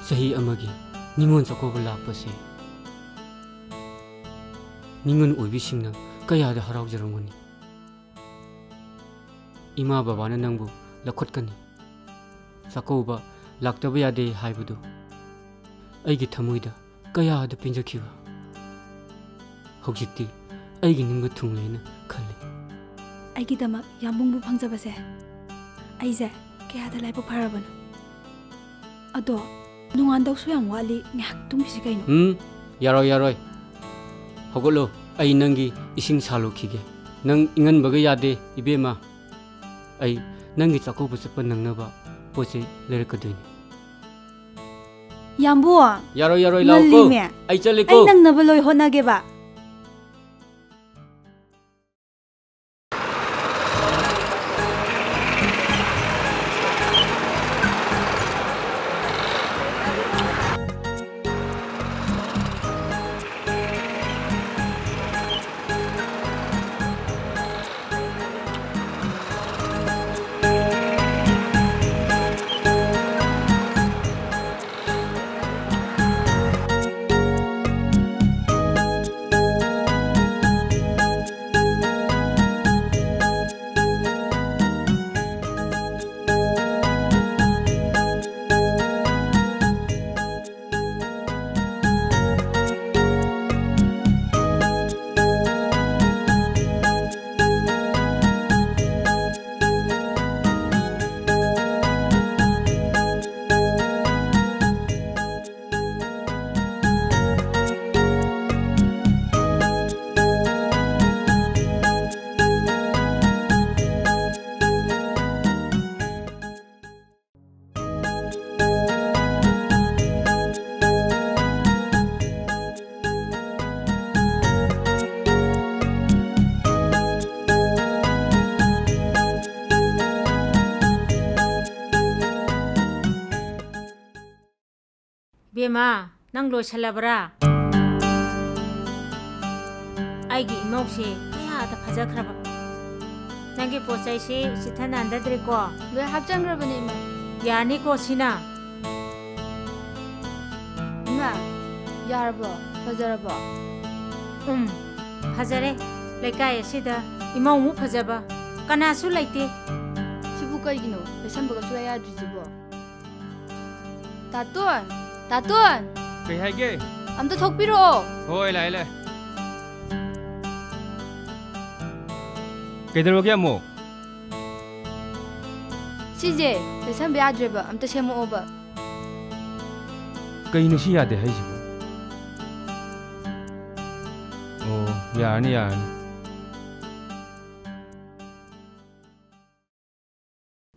ꯆꯍꯤ ꯑꯃꯒꯤ ꯅꯤꯉꯣꯜ ꯆꯥꯛꯀꯧꯕ ꯂꯥꯛꯄꯁꯦ ꯅꯤꯉꯣꯜ ꯑꯣꯏꯕꯤꯁꯤꯡꯅ ꯀꯌꯥꯗ ꯍꯔꯥꯎꯖꯔꯝꯒꯅꯤ꯫ ꯏꯃꯥ ꯕꯕꯥꯅ ꯅꯪꯕꯨ ꯂꯧꯈꯠꯀꯅꯤ꯫ ꯆꯥꯛꯀꯧꯕ ꯂꯥꯛꯇꯕ ꯌꯥꯗꯦ ꯍꯥꯏꯕꯗꯨ ꯑꯩꯒꯤ ꯊꯃꯣꯏꯗ ꯀꯌꯥꯗ ꯄꯦꯟꯖꯈꯤꯕ꯫ ꯍꯧꯖꯤꯛꯇꯤ ꯑꯩꯒꯤ ꯅꯤꯡꯕ ꯊꯨꯡꯂꯦꯅ ꯈꯜꯂꯤ꯫ ꯑꯩꯒꯤꯗꯃꯛ ꯌꯥꯝꯕꯨꯡꯕꯨ ꯐꯪꯖꯕꯁꯦ ꯑꯩꯁꯦ ꯀꯌꯥꯗ ꯂꯥꯏꯕꯛ ꯐꯔꯕꯅꯣ꯫ ꯑꯗꯣ ꯅꯣꯡꯉꯥꯟꯗꯧꯁꯨ ꯌꯥꯝ ꯋꯥꯠꯂꯤ, ꯉꯥꯏꯍꯥꯛ ꯇꯨꯝꯈꯤꯁꯤ ꯀꯩꯅꯣ꯫ ꯎꯝ, ꯌꯥꯔꯣꯏ, ꯌꯥꯔꯣꯏ꯫ ꯍꯧꯒꯠꯂꯣ, ꯑꯩ ꯅꯪꯒꯤ ꯏꯁꯤꯡ ꯁꯥꯜꯂꯨꯈꯤꯒꯦ꯫ ꯅꯪ ꯏꯪꯍꯟꯕꯒ ꯌꯥꯗꯦ, ꯏꯕꯦꯝꯃ꯫ ꯑꯩ ꯅꯪꯒꯤ ꯆꯥꯛꯀꯧꯕ ꯆꯠꯄ ꯅꯪꯅꯕ ꯄꯣꯠ ꯆꯩ ꯂꯩꯔꯛꯀꯗꯣꯏꯅꯤ꯫ ꯌꯥꯝꯕꯨ! ꯌꯥꯔꯣꯏ, ꯌꯥꯔꯣꯏ, ꯂꯥꯛꯑꯣꯀꯣ꯫ ꯉꯜꯂꯤꯃꯦ꯫ ꯑꯩ ꯆꯠꯂꯦꯀꯣ꯫ ꯑꯩ ꯅꯪꯅꯕ ꯂꯣꯏ ꯍꯣꯠꯅꯒꯦꯕ꯫ ꯏꯕꯦꯝꯃ, ꯅꯪ ꯂꯣꯏꯁꯜꯂꯕ꯭ꯔꯥ? ꯑꯩꯒꯤ ꯏꯃꯧꯁꯦ ꯀꯌꯥꯗ ꯐꯖꯈ꯭ꯔꯕ꯫ ꯅꯪꯒꯤ ꯄꯣꯠ ꯆꯩꯁꯤ ꯆꯤꯠꯊ ꯅꯥꯟꯗꯗ꯭ꯔꯦꯀꯣ? ꯂꯣꯏ ꯍꯥꯞꯆꯟꯈ꯭ꯔꯕꯅꯦ, ꯏꯃꯥ꯫ ꯌꯥꯔꯅꯤꯀꯣ ꯁꯤꯅ? ꯏꯃꯥ, ꯌꯥꯔꯕꯣ? ꯐꯖꯔꯕꯣ? ꯎꯝ, ꯐꯖꯔꯦ꯫ ꯂꯩꯀꯥꯏ ꯑꯁꯤꯗ ꯏꯃꯧꯃꯨꯛ ꯐꯖꯕ ꯀꯅꯥꯁꯨ ꯂꯩꯇꯦ꯫ ꯁꯤꯕꯨ ꯀꯩꯒꯤꯅꯣ? ꯂꯩꯁꯟꯕꯒ ꯁꯨꯡꯌꯥ ꯌꯥꯗ꯭ꯔꯤꯁꯤꯕꯣ? ꯇꯥꯇꯣꯟ! ꯇꯥꯇꯣꯟ! ꯀꯩ ꯍꯥꯏꯒꯦ? ꯑꯝꯇ ꯊꯣꯛꯄꯤꯔꯛꯑꯣ꯫ ꯍꯣꯏ, ꯂꯥꯛꯑꯦ, ꯂꯥꯛꯑꯦ꯫ ꯀꯩꯗꯧꯔꯒꯦ ꯑꯃꯨꯛ? ꯁꯤꯁꯦ ꯂꯩꯁꯟꯕ ꯌꯥꯗ꯭ꯔꯦꯕ, ꯑꯝꯇ ꯁꯦꯝꯃꯛꯑꯣꯕ꯫ ꯀꯩꯅꯣ ꯁꯤ ꯌꯥꯗꯦ ꯍꯥꯏꯁꯤꯕꯣ? ꯑꯣ, ꯌꯥꯔꯅꯤ, ꯌꯥꯔꯅꯤ꯫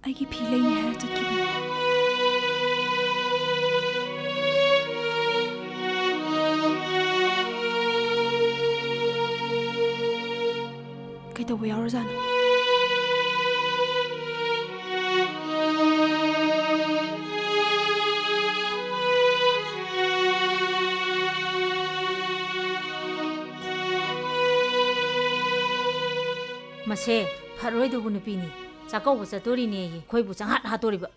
ꯑꯩꯒꯤ ꯐꯤ ꯂꯩꯅꯤ ꯍꯥꯏꯔ ꯆꯠꯈꯤꯕꯅꯤ꯫ ꯀꯩꯗꯧꯕ ꯌꯥꯎꯔꯖꯥꯠꯅꯣ? ꯃꯁꯦ ꯐꯔꯣꯏꯗꯧꯕ ꯅꯨꯄꯤꯅꯤ꯫ ꯆꯥꯛꯀꯧꯕ ꯆꯠꯇꯣꯔꯤꯅꯦꯌꯦ, ꯑꯩꯈꯣꯏꯕꯨ ꯆꯪꯍꯠ ꯍꯥꯠꯇꯣꯔꯤꯕ꯫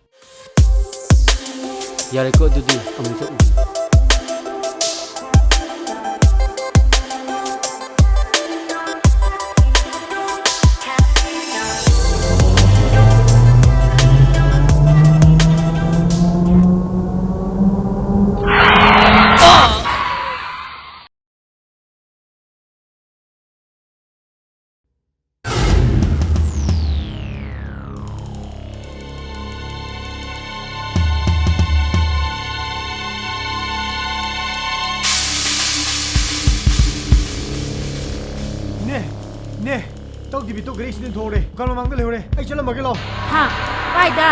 ꯌꯥꯔꯦꯀꯣ, ꯑꯗꯨꯗꯤ ꯑꯃꯨꯛ ꯆꯠꯂꯨꯁꯤ꯫ ꯏꯅꯦ! ꯏꯅꯦ! ꯇꯧꯗꯕꯤ ꯇꯣꯛꯈ꯭ꯔꯦ, ꯑꯦꯛꯁꯤꯗꯦꯟ ꯊꯣꯛꯍꯧꯔꯦ꯫ ꯗꯨꯀꯥꯟ ꯃꯃꯥꯡꯗ ꯂꯩꯍꯧꯔꯦ꯫ ꯑꯩ ꯆꯠꯂꯝꯃꯒꯦ ꯂꯥꯛꯑꯣ꯫ ꯍꯥ? ꯀꯥꯏꯗ?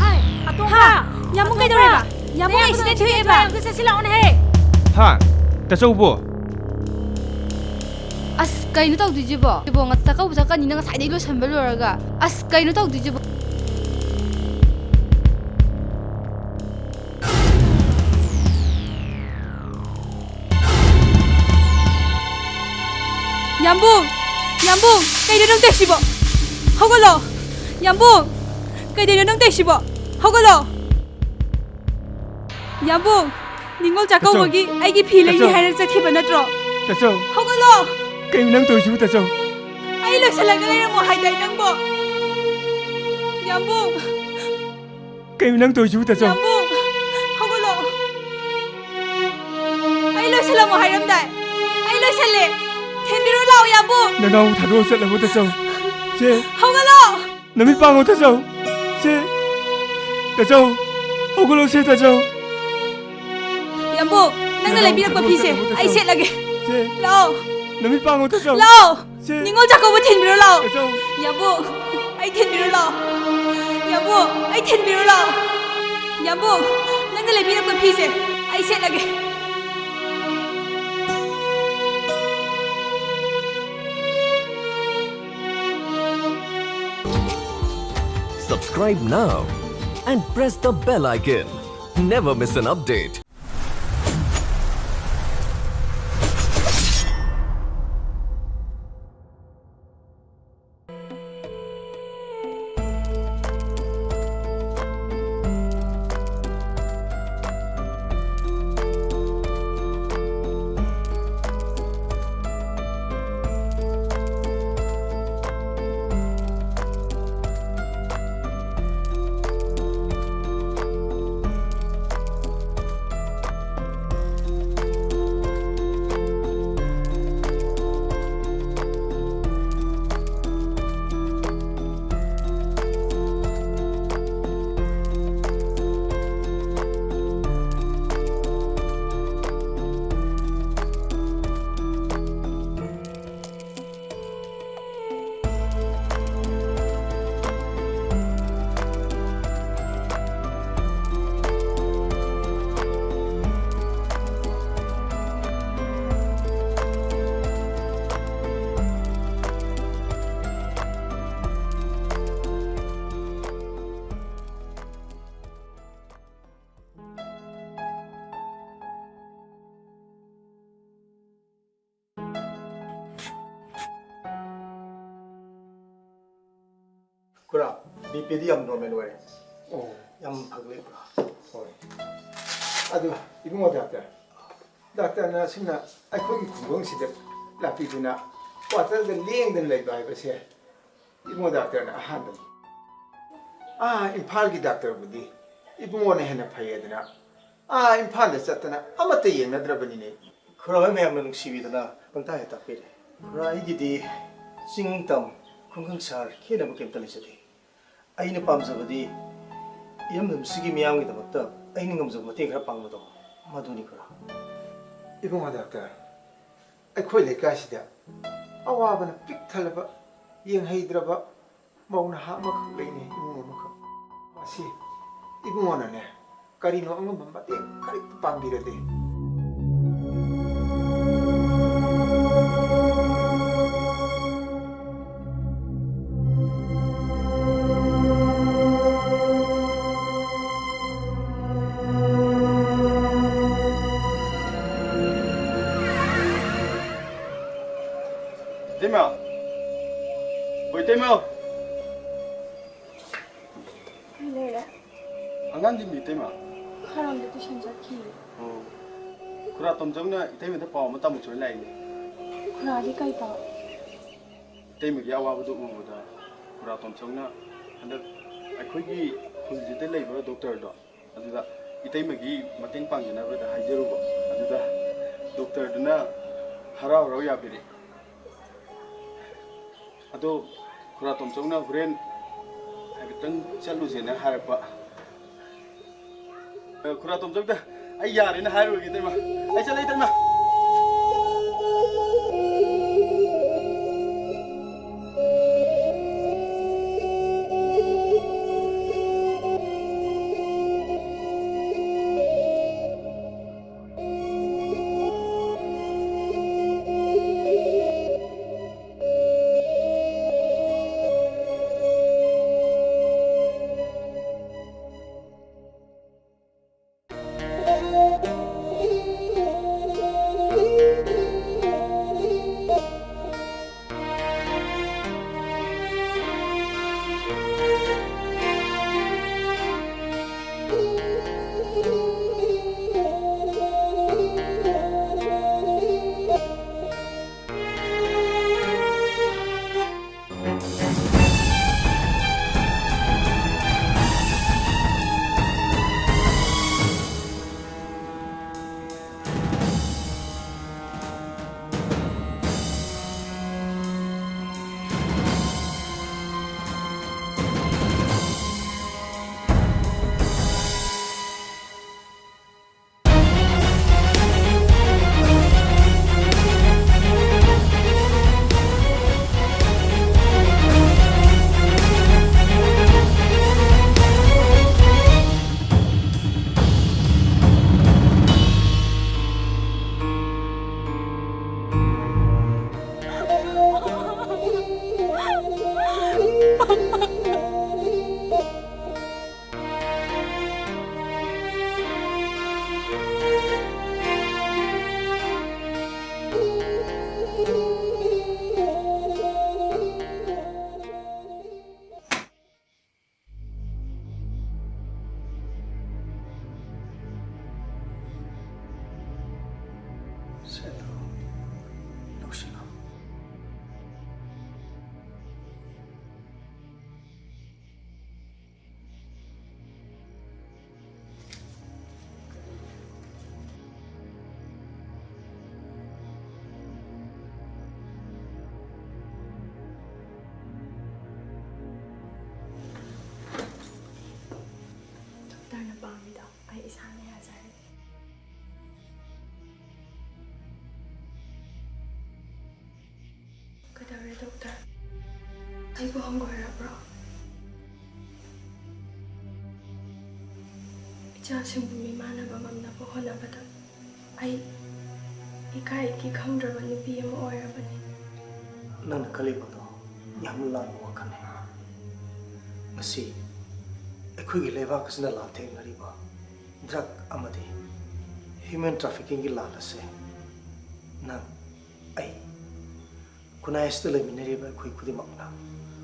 ꯍꯥꯏ, ꯑꯇꯣꯝꯕ! ꯍꯥ? ꯌꯥꯝꯕꯨꯡ ꯑꯇꯣꯝꯕ! ꯀꯩꯗꯧꯔꯦꯕ? ꯌꯥꯝꯕꯨꯡ ꯅꯌꯥꯝꯕꯗꯣ ꯑꯦꯛꯁꯤꯗꯦꯟ ꯊꯣꯛꯑꯦꯕ꯫ ꯑꯝꯇ ꯆꯠꯁꯤ ꯂꯥꯛꯑꯣꯅꯦꯍꯦ꯫ ꯍꯥ? ꯇꯥꯆꯧꯕꯣ? ꯑꯁ, ꯀꯩꯅꯣ ꯇꯧꯗꯣꯏꯁꯤꯕꯣ? ꯁꯤꯕꯣ, ꯉ-, ꯆꯥꯛꯀꯧꯕ ꯆꯠꯀꯅꯤꯅ ꯉꯁꯥꯏꯗꯩ ꯂꯣꯏꯁꯟꯕ ꯂꯣꯏꯔꯒ꯫ ꯑꯁ, ꯀꯩꯅꯣ ꯇꯧꯗꯣꯏꯁꯤꯕꯣ? ꯌꯥꯝꯕꯨꯡ! ꯌꯥꯝꯕꯨꯡ! ꯀꯩꯅꯣ ꯅꯪ ꯇꯧꯏꯁꯤꯕꯣ? ꯍꯧꯒꯠꯂꯣ! ꯌꯥꯝꯕꯨꯡ! ꯀꯩꯗꯧꯔꯤꯅꯣ ꯅꯪ ꯇꯧꯏꯁꯤꯕꯣ? ꯍꯧꯒꯠꯂꯣ! ꯌꯥꯝꯕꯨꯡ! ꯅꯤꯉꯣꯜ ꯆꯥꯛꯀꯧꯕꯒꯤ ꯑꯩꯒꯤ ꯐꯤ ꯂꯩꯅꯤ ꯇꯥꯆꯧ! ꯍꯥꯏꯔ ꯆꯠꯈꯤꯕ ꯅꯠꯇ꯭ꯔꯣ? ꯇꯥꯆꯧ! ꯍꯧꯒꯠꯂꯣ! ꯀꯩꯅꯣ ꯅꯪ ꯇꯧꯔꯤꯁꯤꯕꯨ, ꯇꯥꯆꯧ? ꯑꯩ ꯂꯣꯏꯁꯤꯜꯂꯒ ꯂꯩꯔꯝꯃꯣ ꯍꯥꯏꯗꯥꯏ ꯅꯪꯕꯣ? ꯌꯥꯝꯕꯨꯡ! ꯀꯩꯅꯣ ꯅꯪ ꯇꯧꯔꯤꯁꯤꯕꯨ, ꯇꯥꯆꯧ? ꯌꯥꯝꯕꯨꯡ! ꯍꯧꯒꯠꯂꯣ! ꯑꯩ ꯂꯣꯏꯁꯤꯜꯂꯝꯃꯣ ꯍꯥꯏꯔꯝꯗꯥꯏ? ꯑꯩ ꯂꯣꯏꯁꯤꯜꯂꯦ! ꯊꯤꯟꯕꯤꯔꯣ ꯂꯥꯛꯑꯣ, ꯌꯥꯝꯕꯨꯡ! ꯅꯅꯥꯎ ꯊꯥꯗꯣꯛꯑ ꯆꯠꯂꯕꯣ, ꯇꯥꯆꯧ? ꯁꯦ! ꯍꯧꯒꯠꯂꯣ! ꯅꯃꯤꯠ ꯄꯥꯡꯉꯣ, ꯇꯥꯆꯧ! ꯁꯦ! ꯇꯥꯆꯧ! ꯍꯧꯒꯠꯂꯣ, ꯁꯦ, ꯇꯥꯆꯧ! ꯌꯥꯝꯕꯨꯡ, ꯅꯪꯅ ꯅꯅꯥꯎ ꯂꯩꯕꯤꯔꯛꯄ ꯊꯥꯗꯣꯛꯑ ꯐꯤꯁꯦ ꯆꯠꯂꯕꯣ, ꯑꯩ ꯇꯥꯆꯧ? ꯁꯦꯠꯂꯒꯦ꯫ ꯁꯦ! ꯂꯥꯛꯑꯣ! ꯅꯃꯤꯠ ꯄꯥꯡꯉꯣ, ꯇꯥꯆꯧ! ꯂꯥꯛꯑꯣ! ꯁꯦ! ꯅꯤꯉꯣꯜ ꯆꯥꯛꯀꯧꯕ ꯊꯤꯟꯕꯤꯔꯣ ꯂꯥꯛꯑꯣ! ꯇꯥꯆꯧ! ꯌꯥꯝꯕꯨꯡ, ꯑꯩ ꯊꯤꯟꯕꯤꯔꯣ ꯂꯥꯛꯑꯣ! ꯌꯥꯝꯕꯨꯡ, ꯑꯩ ꯊꯤꯟꯕꯤꯔꯣ ꯂꯥꯛꯑꯣ! ꯌꯥꯝꯕꯨꯡ, ꯅꯪꯅ ꯂꯩꯕꯤꯔꯛꯄ ꯐꯤꯁꯦ ꯑꯩ ꯁꯦꯠꯂꯒꯦ꯫ Subscribe now and press the bell icon. Never miss an update. Khura, B ꯄꯤꯗꯤ ꯌꯥꯝ ꯅꯣꯔꯃꯦꯜ ꯑꯣꯏꯔꯦ꯫ ꯑꯣ꯫ ꯌꯥꯝ ꯐꯒꯠꯂꯦ, ꯈꯨꯔꯥ꯫ ꯍꯣꯏ꯫ ꯑꯗꯨ, ꯏꯕꯨꯡꯉꯣ ꯗꯥꯛꯇꯔ, ꯗꯥꯛꯇꯔꯅ ꯑꯁꯨꯝꯅ ꯑꯩꯈꯣꯏꯒꯤ ꯈꯨꯡꯒꯪꯁꯤꯗ ꯂꯥꯛꯄꯤꯗꯨꯅ ꯀ꯭ꯋꯥꯇꯔꯗ ꯂꯦꯡꯗꯅ ꯂꯩꯕ ꯍꯥꯏꯕꯁꯦ ꯏꯕꯨꯡꯉꯣ ꯗꯥꯛꯇꯔꯅ ꯑꯍꯥꯟꯕꯅꯤ꯫ ꯑꯥ, ꯏꯝꯐꯥꯜꯒꯤ ꯗꯥꯛꯇꯔꯕꯨꯗꯤ ꯏꯕꯨꯡꯉꯣꯅ ꯍꯦꯟꯅ ꯐꯩꯌꯦꯗꯅ, ꯑꯥ, ꯏꯝꯐꯥꯜꯗ ꯆꯠꯇꯅ ꯑꯃꯠꯇ ꯌꯦꯡꯅꯗ꯭ꯔꯕꯅꯤꯅꯦ꯫ ꯈꯨꯔꯥ ꯍꯣꯏ ꯃꯌꯥꯝꯅ ꯅꯨꯡꯁꯤꯕꯤꯗꯅ ꯄꯪꯇꯥꯛ ꯍꯦꯛ ꯇꯥꯛꯄꯤꯔꯦ꯫ ꯈꯨꯔꯥ, ꯑꯩꯒꯤꯗꯤ ꯆꯤꯡ ꯇꯝ, ꯈꯨꯡꯒꯪ ꯁꯍꯔ ꯈꯦꯠꯅꯕ ꯀꯩꯝꯇ ꯂꯩꯖꯗꯦ꯫ ꯑꯩꯅ ꯄꯥꯝꯖꯕꯗꯤ ꯏꯔꯝꯗꯝꯁꯤꯒꯤ ꯃꯤꯌꯥꯝꯒꯤꯗꯃꯛꯇ ꯑꯩꯅ ꯉꯝꯖꯕ ꯃꯇꯦꯡ ꯈꯔ ꯄꯥꯡꯕꯗꯣ, ꯃꯗꯨꯅꯤ ꯈꯨꯔꯥ꯫ ꯏꯕꯨꯡꯉꯣ ꯗꯥꯛꯇꯔ, ꯑꯩꯈꯣꯏ ꯂꯩꯀꯥꯏꯁꯤꯗ ꯑꯋꯥꯕꯅ ꯄꯤꯛ ꯊꯜꯂꯕ, ꯌꯦꯡꯍꯩꯗ꯭ꯔꯕ ꯃꯧ ꯅꯍꯥ ꯑꯃꯈꯛ ꯂꯩꯅꯦ, ꯏꯃꯨꯡ ꯑꯃꯈꯛ꯫ ꯃꯁꯤ ꯏꯕꯨꯡꯉꯣꯅꯅꯦ, ꯀꯔꯤꯅꯣ ꯑꯉꯝꯕ ꯃꯇꯦꯡ ꯈꯔ ꯄꯥꯡꯕꯤꯔꯗꯤ꯫ ꯏꯇꯩꯃ! ꯍꯣꯏ, ꯏꯇꯩꯃ! ꯀꯩ ꯂꯩꯔꯦ? ꯑꯉꯥꯡꯗꯤ ꯃꯤ ꯏꯇꯩꯃ? ꯈꯔ ꯑꯝꯗ ꯇꯨꯏꯁꯟ ꯆꯠꯈꯤ꯫ ꯑꯣ꯫ ꯈꯨꯔꯥ ꯇꯣꯝꯆꯧꯅ ꯏꯇꯩꯃꯗ ꯄꯥꯎ ꯑꯃ ꯇꯝꯃꯨ ꯆꯣꯏ ꯂꯥꯛꯏꯅꯦ꯫ ꯈꯨꯔꯥꯗꯤ ꯀꯩ ꯄꯥꯎ? ꯏꯇꯩꯃꯒꯤ ꯑꯋꯥꯕꯗꯨ ꯎꯕꯗ ꯈꯨꯔꯥ ꯇꯣꯝꯆꯧꯅ ꯍꯟꯗꯛ ꯑꯩꯈꯣꯏꯒꯤ ꯈꯨꯜꯁꯤꯗ ꯂꯩꯕ ꯗꯣꯛꯇꯔꯗꯣ, ꯑꯗꯨꯗ ꯏꯇꯩꯃꯒꯤ ꯃꯇꯦꯡ ꯄꯥꯡꯖꯅꯕꯗ ꯍꯥꯏꯖꯔꯨꯕ꯫ ꯑꯗꯨꯗ ꯗꯣꯛꯇꯔꯗꯨꯅ ꯍꯔꯥꯎ ꯍꯔꯥꯎ ꯌꯥꯕꯤꯔꯛꯑꯦ꯫ ꯑꯗꯣ ꯈꯨꯔꯥ ꯇꯣꯝꯆꯧꯅ ꯍꯣꯔꯦꯟ ꯍꯥꯏꯐꯦꯠꯇꯪ ꯆꯠꯂꯨꯁꯦꯅ ꯍꯥꯏꯔꯛꯄ꯫ ꯑ, ꯈꯨꯔꯥ ꯇꯣꯝꯆꯧꯗ ꯑꯩ ꯌꯥꯔꯦꯅ ꯍꯥꯏꯔꯨꯔꯒꯦ, ꯏꯇꯩꯃ꯫ ꯑꯩ ꯆꯠꯂꯦ, ꯏꯇꯩꯃ꯫ ꯗꯣꯛꯇꯔꯅ ꯄꯥꯝꯃꯤꯗꯣ ꯑꯩ ꯏꯁꯥꯅ ꯌꯥꯖꯔꯒꯦ꯫ ꯀꯩꯗꯧꯔꯦ ꯗꯣꯛꯇꯔ? ꯑꯩꯕꯨ ꯍꯪꯒꯣꯏꯔꯕ꯭ꯔꯣ? ꯏꯆꯥꯁꯤꯡꯕꯨ ꯃꯤꯃꯥꯟꯅꯕ ꯉꯝꯅꯕ ꯍꯣꯠꯅꯕꯗ ꯑꯩ ꯏꯀꯥꯏ ꯏꯀꯤ ꯈꯪꯗ꯭ꯔꯕ ꯅꯨꯄꯤ ꯑꯃ ꯑꯣꯏꯔꯕꯅꯤ꯫ ꯅꯪꯅ ꯈꯜꯂꯤꯕꯗꯣ ꯌꯥꯝꯅ ꯂꯥꯟꯕ ꯋꯥꯈꯜꯅꯤ꯫ ꯉꯁꯤ ꯑꯩꯈꯣꯏꯒꯤ ꯂꯩꯕꯥꯛ ꯑꯁꯤꯅ ꯂꯥꯟꯊꯦꯡꯅꯔꯤꯕ drug ꯑꯃꯗꯤ human traffickingꯒꯤ ꯂꯥꯟ ꯑꯁꯦ ꯅꯪ, ꯑꯩ, ꯈꯨꯟꯅꯥꯏ ꯑꯁꯤꯗ ꯂꯩꯃꯤꯟꯅꯔꯤꯕ ꯑꯩꯈꯣꯏ ꯈꯨꯗꯤꯡꯃꯛꯅ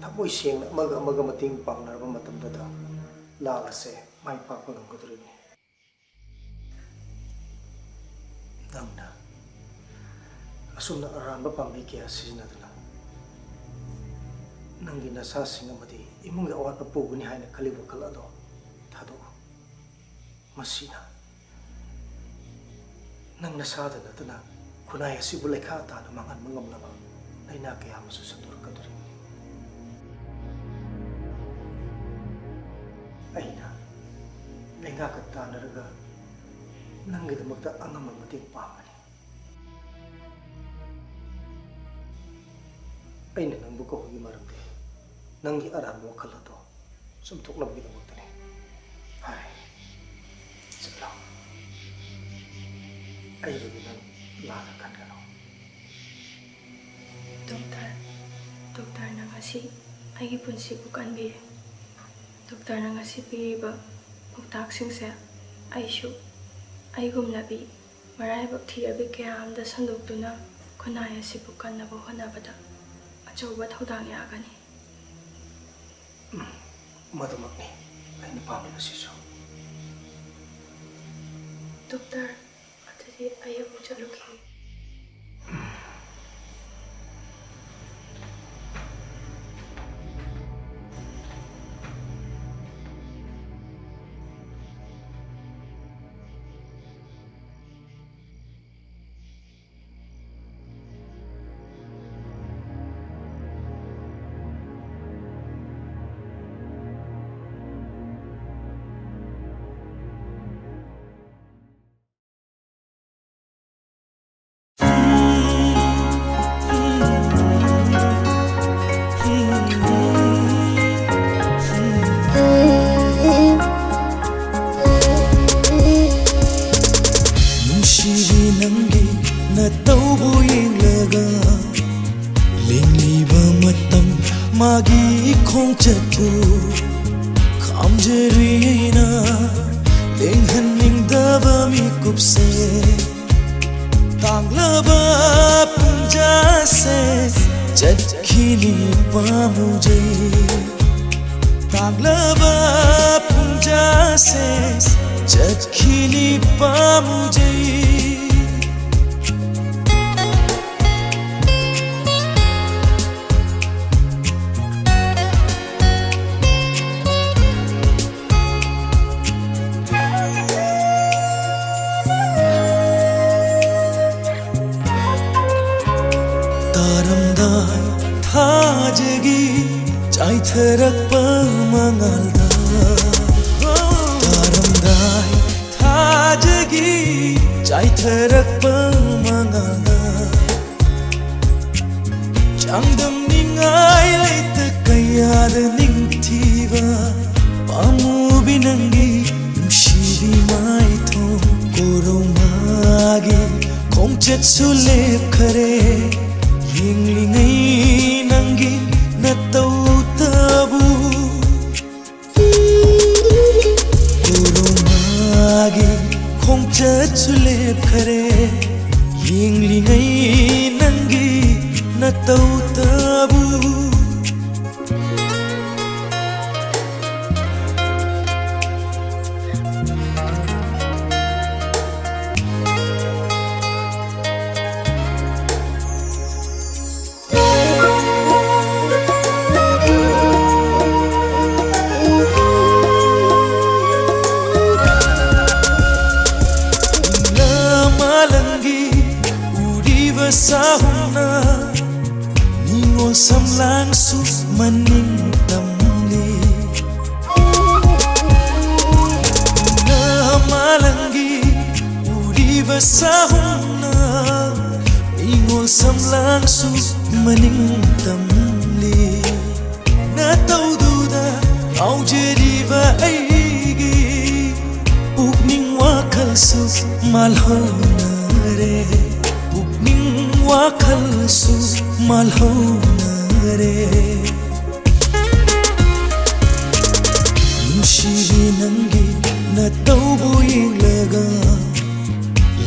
ꯊꯃꯣꯏ ꯁꯦꯡꯅ ꯑꯃꯒ ꯑꯃꯒ ꯃꯇꯦꯡ ꯄꯥꯡꯅꯔꯕ ꯃꯇꯝꯗꯗ ꯂꯥꯟ ꯑꯁꯦ ꯃꯥꯏ ꯄꯥꯛꯄ ꯉꯝꯒꯗꯧꯔꯤꯕꯅꯤ꯫ ꯅꯪꯅ ꯑꯁꯨꯝꯅ ꯑꯔꯥꯟꯕ ꯄꯥꯝꯕꯩ ꯀꯌꯥ ꯁꯤꯖꯤꯟꯅꯗꯨꯅ ꯅꯪꯒꯤ ꯅꯁꯥꯁꯤꯡ ꯑꯃꯗꯤ ꯏꯃꯨꯡꯒꯤ ꯑꯋꯥꯠꯄ ꯄꯨꯒꯅꯤ ꯍꯥꯏꯅ ꯈꯜꯂꯤꯕ ꯋꯥꯈꯜ ꯑꯗꯣ ꯊꯥꯗꯣꯛꯎ꯫ ꯃꯁꯤꯅ ꯅꯪ ꯅꯁꯥꯗ ꯅꯠꯇꯅ ꯈꯨꯟꯅꯥꯏ ꯑꯁꯤꯕꯨ ꯂꯩꯈꯥ ꯇꯥꯅ ꯃꯥꯡꯍꯟꯕ ꯉꯝꯂꯕ ꯂꯥꯏꯅꯥ ꯀꯌꯥ ꯑꯃꯁꯨ ꯁꯟꯗꯣꯔꯛꯀꯗꯧꯔꯤꯕꯅꯤ꯫ ꯑꯩꯅ ꯂꯩꯉꯥꯛꯀ ꯇꯥꯟꯅꯔꯒ ꯅꯪꯒꯤꯗꯃꯛꯇ ꯑꯉꯝꯕ ꯃꯇꯦꯡ ꯄꯥꯡꯒꯅꯤ꯫ ꯑꯩꯅ ꯅꯪꯕꯨ ꯀꯧꯕꯒꯤ ꯃꯔꯝꯗꯤ ꯅꯪꯒꯤ ꯑꯔꯥꯟꯕ ꯋꯥꯈꯜ ꯑꯗꯣ ꯆꯨꯝꯊꯣꯛꯅꯕꯒꯤꯗꯃꯛꯇꯅꯤ꯫ ꯍꯥꯏ, ꯆꯠꯂꯣ꯫ ꯑꯩꯕꯨꯗꯤ ꯅꯪ ꯂꯥꯟꯅ ꯈꯟꯒꯅꯨ꯫ ꯗꯣꯛꯇꯔ, ꯗꯣꯛꯇꯔꯅ ꯉꯁꯤ ꯑꯩꯒꯤ ꯄꯨꯟꯁꯤꯕꯨ ꯀꯟꯕꯤꯔꯦ꯫ ꯗꯣꯛꯇꯔꯅ ꯉꯁꯤ ꯄꯤꯔꯤꯕ ꯄꯥꯎꯇꯥꯛꯁꯤꯡꯁꯦ ꯑꯩꯁꯨ ꯑꯩꯒꯨꯝꯂꯕꯤ ꯃꯔꯥꯏꯕꯛ ꯊꯤꯔꯕꯤ ꯀꯌꯥ ꯑꯃꯗ ꯁꯟꯗꯣꯛꯇꯨꯅ ꯈꯨꯟꯅꯥꯏ ꯑꯁꯤꯕꯨ ꯀꯟꯅꯕ ꯍꯣꯠꯅꯕꯗ ꯑꯆꯧꯕ ꯊꯧꯗꯥꯡ ꯌꯥꯒꯅꯤ꯫ ꯎꯝ, ꯃꯗꯨꯃꯛꯅꯤ ꯑꯩꯅ ꯄꯥꯝꯂꯤꯕꯁꯤꯁꯨ꯫ ꯗꯣꯛꯇꯔ, ꯑꯗꯨꯗꯤ ꯑꯩ ꯑꯃꯨꯛ ꯆꯠꯂꯨꯈꯤꯒꯦ꯫ ꯃꯥꯒꯤ ꯈꯣꯡꯆꯠꯄꯨ ꯈꯥꯝꯖꯔꯤꯅ ꯂꯦꯡꯍꯟꯅꯤꯡꯗꯕ ꯃꯤꯀꯨꯞꯁꯦ꯫ ꯇꯥꯡꯂꯕ ꯄꯨꯡꯖꯥꯁꯦ ꯆꯠꯈꯤꯅꯤ ꯄꯥꯝꯃꯨꯖꯩ꯫ ꯇꯥꯡꯂꯕ ꯄꯨꯡꯖꯥꯁꯦ ꯆꯠꯈꯤꯅꯤ ꯄꯥꯝꯃꯨꯖꯩ꯫ ꯇꯥꯔꯝꯗꯥꯏ ꯊꯥꯖꯒꯤ ꯆꯥꯏꯊꯔꯛꯄ ꯃꯉꯥꯜꯗ, ꯇꯥꯔꯝꯗꯥꯏ ꯊꯥꯖꯒꯤ ꯆꯥꯏꯊꯔꯛꯄ ꯃꯉꯥꯜꯗ, ꯆꯥꯡꯗꯝꯅꯤꯡꯉꯥꯏ ꯂꯩꯇ ꯀꯌꯥꯗ ꯅꯤꯡꯊꯤꯕ ꯄꯥꯝꯃꯨꯕꯤ ꯅꯪꯒꯤ ꯅꯨꯡꯁꯤꯕꯤ ꯃꯥꯏꯊꯣꯡ꯫ ꯀꯣꯔꯧ ꯃꯥꯒꯤ ꯈꯣꯡꯆꯠꯁꯨ ꯂꯦꯞꯈꯔꯦ, ꯌꯦꯡꯂꯤꯉꯩ ꯅꯪꯒꯤ ꯅꯇꯧꯇꯕꯨ꯫ ꯀꯣꯔꯧ ꯃꯥꯒꯤ ꯈꯣꯡꯆꯠꯁꯨ ꯂꯦꯞꯈꯔꯦ, ꯌꯦꯡꯂꯤꯉꯩ ꯅꯪꯒꯤ ꯅꯇꯧꯇꯕꯨ꯫ ꯅꯨꯡꯂꯥ ꯃꯥꯂꯪꯒꯤ ꯎꯔꯤꯕ ꯁꯥꯍꯨꯝꯅ ꯅꯤꯉꯣꯜ ꯁꯝꯂꯥꯡꯁꯨ ꯃꯅꯤꯡ ꯇꯝꯂꯤ꯫ ꯅꯨꯡꯂꯥ ꯃꯥꯂꯪꯒꯤ ꯎꯔꯤꯕ ꯁꯥꯍꯨꯝꯅ ꯅꯤꯉꯣꯜ ꯁꯝꯂꯥꯡꯁꯨ ꯃꯅꯤꯡ ꯇꯝꯂꯤ꯫ ꯅꯇꯧꯗꯨꯗ ꯉꯥꯎꯖꯔꯤꯕ ꯑꯩꯒꯤ ꯄꯨꯛꯅꯤꯡ ꯋꯥꯈꯜꯁꯨ ꯃꯥꯜꯍꯧꯅꯔꯦ, ꯄꯨꯛꯅꯤꯡ ꯋꯥꯈꯜꯁꯨ ꯃꯥꯜꯍꯧꯅꯔꯦ꯫ ꯅꯪꯒꯤ ꯅꯇꯧꯕꯨ ꯌꯦꯡꯂꯒ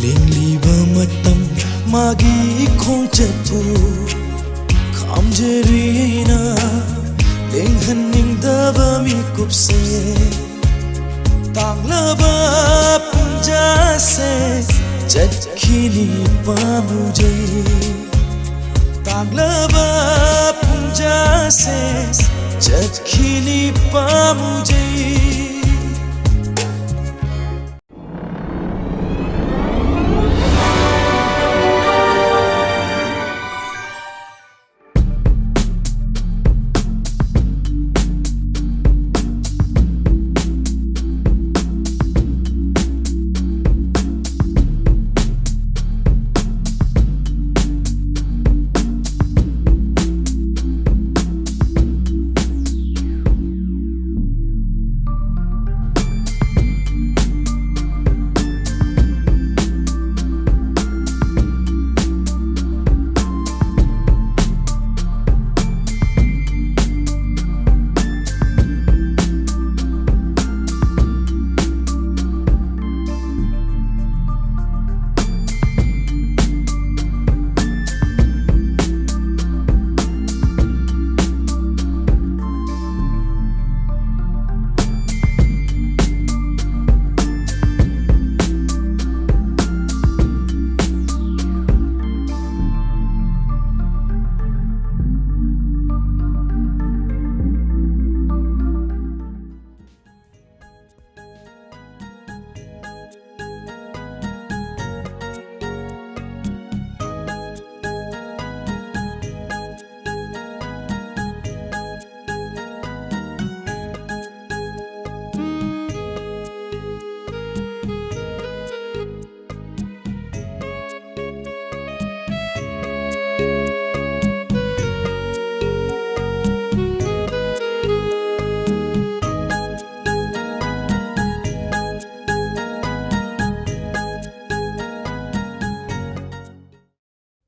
ꯂꯦꯡꯂꯤꯕ ꯃꯇꯝ ꯃꯥꯒꯤ ꯈꯣꯡꯆꯠꯄꯨ ꯈꯥꯝꯖꯔꯤꯅ ꯂꯦꯡꯍꯟꯅꯤꯡꯗꯕ ꯃꯤꯀꯨꯞꯁꯦ ꯇꯥꯡꯂꯕ ꯄꯨꯡꯖꯥꯁꯦ ꯆꯠꯈꯤꯅꯤ ꯄꯥꯝꯃꯨꯖꯩ ꯇꯥꯡꯂꯕ ꯄꯨꯡꯖꯥꯁꯦ ꯆꯠꯈꯤꯅꯤ ꯄꯥꯝꯃꯨꯖꯩ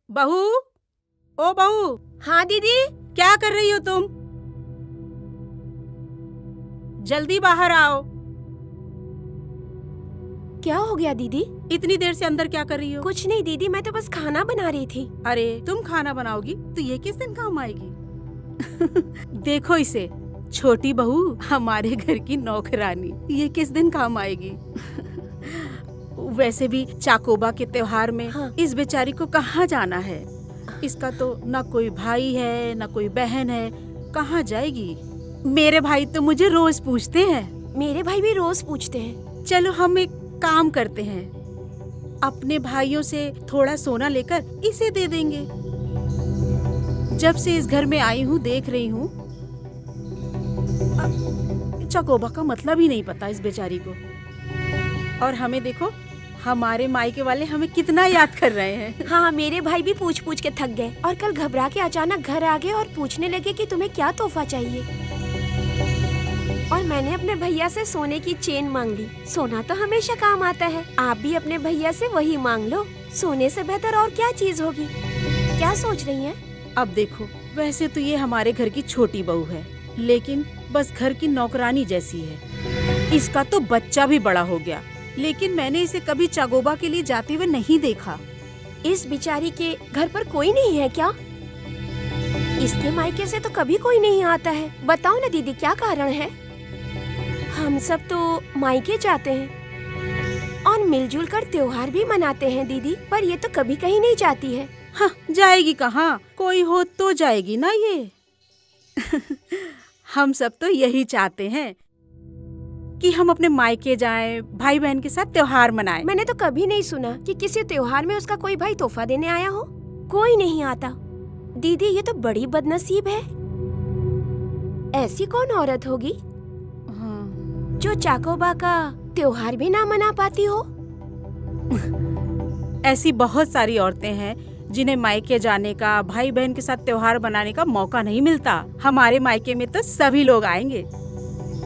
बहू, ओ बहू, हाँ दीदी। क्या कर रही हो तुम? जल्दी बाहर आओ। क्या हो गया दीदी? इतनी देर से अंदर क्या कर रही हो? कुछ नहीं दीदी, मैं तो बस खाना बना रही थी। अरे, तुम खाना बनाओगी तो ये किस दिन काम आएगी? देखो इसे, छोटी बहू, हमारे घर की नौकरानी, ये किस दिन काम आएगी? वैसे भी चाकोबा के त्योहार में हाँ। इस बेचारी को कहाँ जाना है? इसका तो ना कोई भाई है, ना कोई बहन है, कहाँ जाएगी? मेरे भाई तो मुझे रोज पूछते हैं। मेरे भाई भी रोज पूछते हैं। चलो, हम एक काम करते हैं, अपने भाइयों से थोड़ा सोना लेकर इसे दे देंगे। जब से इस घर में आई हूँ, देख रही हूँ, अ, चकोबा का मतलब ही नहीं पता इस बेचारी को। और हमें देखो, हमारे मायके वाले हमें कितना याद कर रहे हैं। हाँ, मेरे भाई भी पूछ पूछ के थक गए और कल घबरा के अचानक घर आ गए और पूछने लगे कि तुम्हें क्या तोहफा चाहिए। और मैंने अपने भैया से सोने की चेन मांग ली। सोना तो हमेशा काम आता है, आप भी अपने भैया से वही मांग लो। सोने से बेहतर और क्या चीज होगी? क्या सोच रही हैं? अब देखो, वैसे तो ये हमारे घर की छोटी बहू है, लेकिन बस घर की नौकरानी जैसी है। इसका तो बच्चा भी बड़ा हो गया, लेकिन मैंने इसे कभी चाकोबा के लिए जाते हुए नहीं देखा। इस बेचारी के घर पर कोई नहीं है क्या? इसके मायके से तो कभी कोई नहीं आता है। बताओ ना दीदी, क्या कारण है? हम सब तो मायके जाते हैं और मिलजुल कर त्योहार भी मनाते हैं दीदी, पर ये तो कभी कहीं नहीं जाती है। हाँ, जाएगी कहाँ? कोई हो तो जाएगी ना ये। हम सब तो यही चाहते हैं कि हम अपने मायके जाएं, भाई बहन के साथ त्योहार मनाएं। मैंने तो कभी नहीं सुना कि किसी त्योहार में उसका कोई भाई तोहफा देने आया हो। कोई नहीं आता। दीदी, ये तो बड़ी बदनसीब है। ऐसी कौन औरत होगी हाँ। जो चाकोबा का त्योहार भी ना मना पाती हो? ऐसी बहुत सारी औरतें हैं जिन्हें मायके जाने का, भाई बहन के साथ त्योहार मनाने का मौका नहीं मिलता। हमारे मायके में तो सभी लोग आएंगे।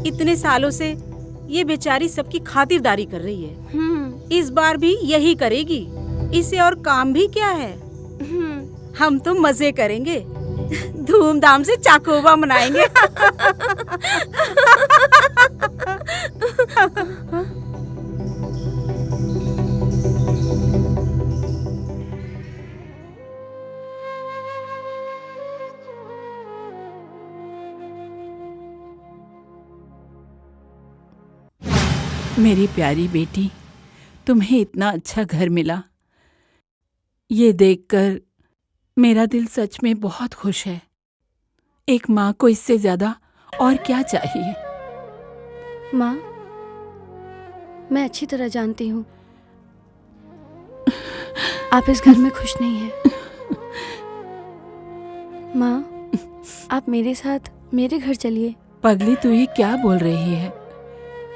इतने सालों से ये बेचारी सबकी खातिरदारी कर रही है, हम्म। इस बार भी यही करेगी। इसे और काम भी क्या है? हम्म। हम तो मजे करेंगे। धूमधाम से चाकोबा मनाएंगे। मेरी प्यारी बेटी, तुम्हें इतना अच्छा घर मिला। ये देखकर मेरा दिल सच में बहुत खुश है। एक माँ को इससे ज्यादा और क्या चाहिए? माँ, मैं अच्छी तरह जानती हूँ, आप इस घर में खुश नहीं हैं। माँ, आप मेरे साथ मेरे घर चलिए। पगली, तू ये क्या बोल रही है?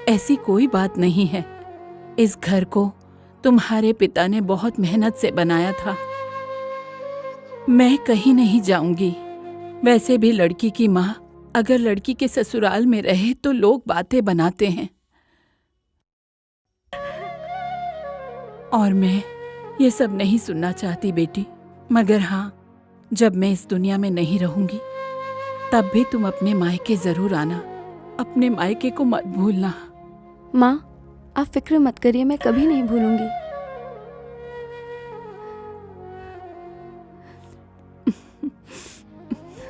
ऐसी कोई बात नहीं है। इस घर को तुम्हारे पिता ने बहुत मेहनत से बनाया था। मैं कहीं नहीं जाऊंगी। वैसे भी लड़की की माँ अगर लड़की के ससुराल में रहे तो लोग बातें बनाते हैं। और मैं ये सब नहीं सुनना चाहती बेटी, मगर हाँ, जब मैं इस दुनिया में नहीं रहूंगी, तब भी तुम अपने मायके जरूर आना। अपने मायके को मत भूलना। माँ, आप फिक्र मत करिए, मैं कभी नहीं भूलूंगी।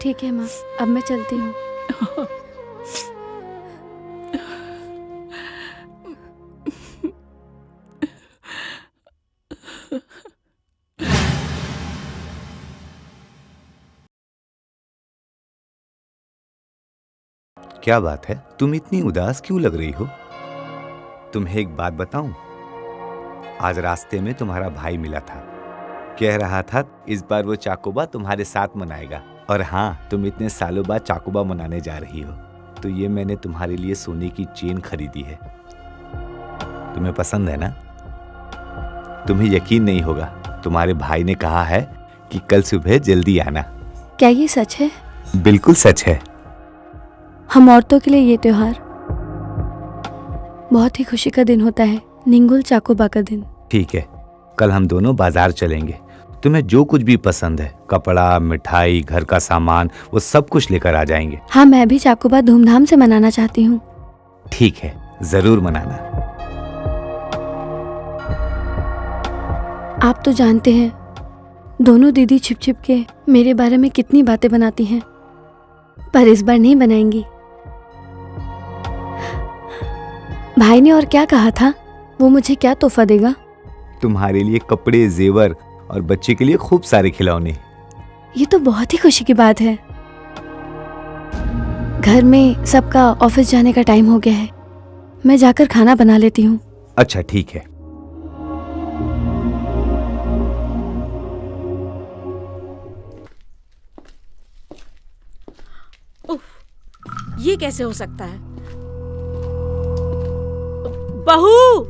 ठीक है माँ, अब मैं चलती हूँ। क्या बात है, तुम इतनी उदास क्यों लग रही हो? तुम्हें एक बात बताऊं, आज रास्ते में तुम्हारा भाई मिला था, कह रहा था इस बार वो चाकोबा तुम्हारे साथ मनाएगा। और हाँ, तुम इतने सालों बाद चाकोबा मनाने जा रही हो, तो ये मैंने तुम्हारे लिए सोने की चेन खरीदी है। तुम्हें पसंद है ना? तुम्हें यकीन नहीं होगा, तुम्हारे भाई ने कहा है कि कल सुबह जल्दी आना। क्या ये सच है? बिल्कुल सच है। हम औरतों के लिए ये त्योहार बहुत ही खुशी का दिन होता है, निंगुल चाकोबा का दिन। ठीक है, कल हम दोनों बाजार चलेंगे। तुम्हें जो कुछ भी पसंद है, कपड़ा, मिठाई, घर का सामान, वो सब कुछ लेकर आ जाएंगे। हाँ, मैं भी चाकोबा धूमधाम से मनाना चाहती हूँ। ठीक है, जरूर मनाना। आप तो जानते हैं, दोनों दीदी छिप छिप के मेरे बारे में कितनी बातें बनाती हैं, पर इस बार नहीं बनाएंगी। भाई ने और क्या कहा था, वो मुझे क्या तोहफा देगा? तुम्हारे लिए कपड़े, जेवर और बच्चे के लिए खूब सारे खिलौने। ये तो बहुत ही खुशी की बात है। घर में सबका ऑफिस जाने का टाइम हो गया है, मैं जाकर खाना बना लेती हूँ। अच्छा, ठीक है। उफ, ये कैसे हो सकता है? बहू,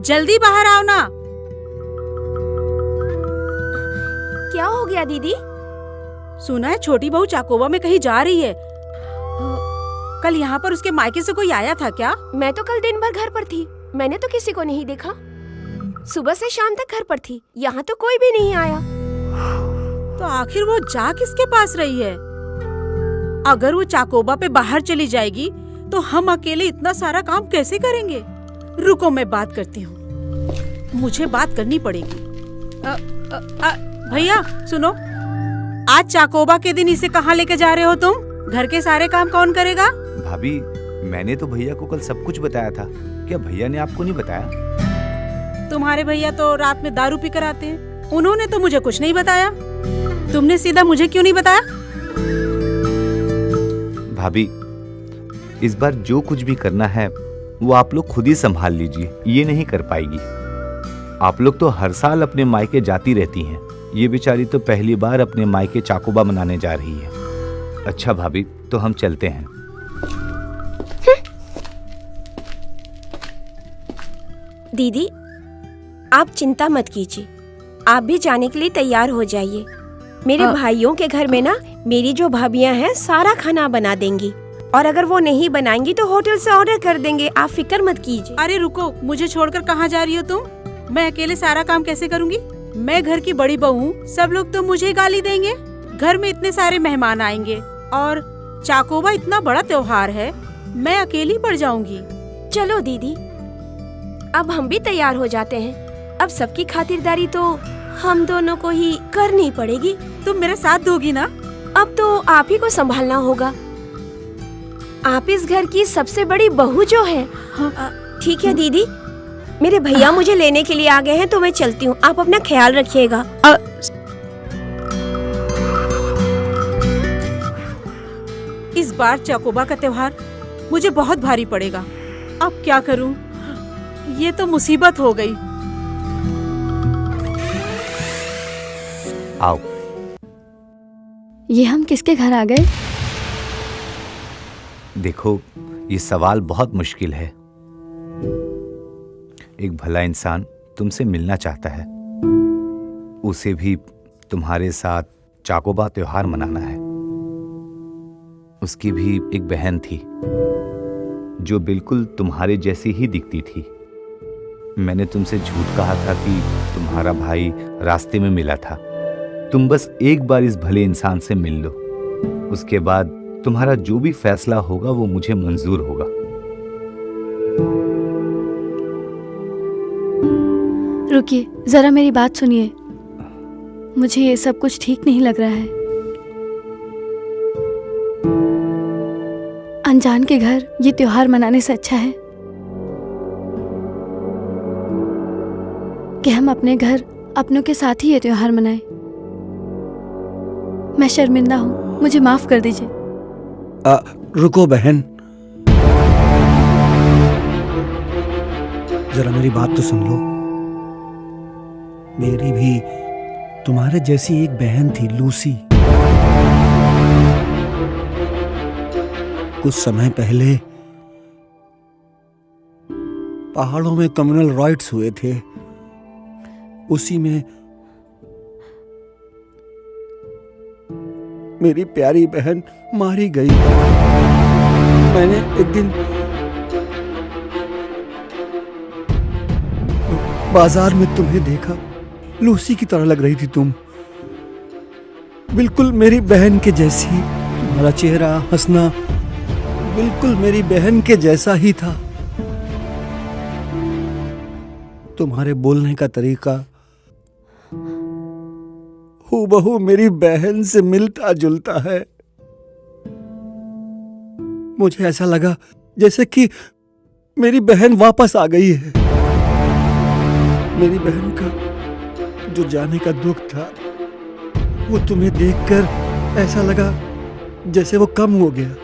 जल्दी बाहर आओ ना। क्या हो गया दीदी? सुना है छोटी बहू चाकोबा में कहीं जा रही है। कल यहाँ पर उसके मायके से कोई आया था क्या? मैं तो कल दिन भर घर पर थी, मैंने तो किसी को नहीं देखा। सुबह से शाम तक घर पर थी, यहाँ तो कोई भी नहीं आया। तो आखिर वो जा किसके पास रही है? अगर वो चाकोबा पे बाहर चली जाएगी तो हम अकेले इतना सारा काम कैसे करेंगे? रुको, मैं बात करती हूँ, मुझे बात करनी पड़ेगी। अ, अ, अ, भैया सुनो, आज चाकोबा के दिन इसे कहाँ लेके जा रहे हो तुम? घर के सारे काम कौन करेगा? भाभी, मैंने तो भैया को कल सब कुछ बताया था। क्या भैया ने आपको नहीं बताया? तुम्हारे भैया तो रात में दारू पी कर आते हैं, उन्होंने तो मुझे कुछ नहीं बताया। तुमने सीधा मुझे क्यों नहीं बताया? भाभी, इस बार जो कुछ भी करना है, वो आप लोग खुद ही संभाल लीजिए, ये नहीं कर पाएगी। आप लोग तो हर साल अपने मायके जाती रहती हैं, ये बेचारी तो पहली बार अपने मायके चाकोबा मनाने जा रही है। अच्छा भाभी, तो हम चलते हैं। दीदी, आप चिंता मत कीजिए, आप भी जाने के लिए तैयार हो जाइए। मेरे हाँ। भाइयों के घर में ना, मेरी जो भाभियां हैं, सारा खाना बना देंगी, और अगर वो नहीं बनाएंगी तो होटल से ऑर्डर कर देंगे। आप फिक्र मत कीजिए। अरे रुको, मुझे छोड़कर कहाँ जा रही हो तुम? मैं अकेले सारा काम कैसे करूंगी? मैं घर की बड़ी बहू हूँ, सब लोग तो मुझे गाली देंगे। घर में इतने सारे मेहमान आएंगे और चाकोबा इतना बड़ा त्योहार है, मैं अकेली पड़ जाऊंगी। चलो दीदी, अब हम भी तैयार हो जाते हैं। अब सबकी खातिरदारी तो हम दोनों को ही करनी पड़ेगी। तुम मेरा साथ दोगी ना? अब तो आप ही को संभालना होगा। आप इस घर की सबसे बड़ी बहू जो है। हाँ। अ, ठीक है दीदी, मेरे भैया मुझे लेने के लिए आ गए हैं, तो मैं चलती हूँ। आप अपना ख्याल रखिएगा। अ, इस बार चाकोबा का त्योहार मुझे बहुत भारी पड़ेगा। अब क्या करूं? ये तो मुसीबत हो गई। आओ। ये हम किसके घर आ गए? देखो, ये सवाल बहुत मुश्किल है। एक भला इंसान तुमसे मिलना चाहता है। उसे भी तुम्हारे साथ चाकोबा त्योहार मनाना है। उसकी भी एक बहन थी, जो बिल्कुल तुम्हारे जैसी ही दिखती थी। मैंने तुमसे झूठ कहा था कि तुम्हारा भाई रास्ते में मिला था। तुम बस एक बार इस भले इंसान से मिल लो, उसके बाद तुम्हारा जो भी फैसला होगा, वो मुझे मंजूर होगा। रुकिए, जरा मेरी बात सुनिए। मुझे ये सब कुछ ठीक नहीं लग रहा है। अनजान के घर ये त्योहार मनाने से अच्छा है कि हम अपने घर अपनों के साथ ही ये त्योहार मनाएं। मैं शर्मिंदा हूँ, मुझे माफ कर दीजिए। आ, रुको बहन, जरा मेरी बात तो सुन लो। मेरी भी तुम्हारे जैसी एक बहन थी, लूसी। कुछ समय पहले पहाड़ों में कम्युनल राइट्स हुए थे, उसी में मेरी प्यारी बहन मारी गई। मैंने एक दिन बाजार में तुम्हें देखा, लूसी की तरह लग रही थी तुम, बिल्कुल मेरी बहन के जैसी। तुम्हारा चेहरा, हंसना बिल्कुल मेरी बहन के जैसा ही था। तुम्हारे बोलने का तरीका हूबहू मेरी बहन से मिलता जुलता है। मुझे ऐसा लगा जैसे कि मेरी बहन वापस आ गई है। मेरी बहन का जो जाने का दुख था, वो तुम्हें देखकर ऐसा लगा जैसे वो कम हो गया।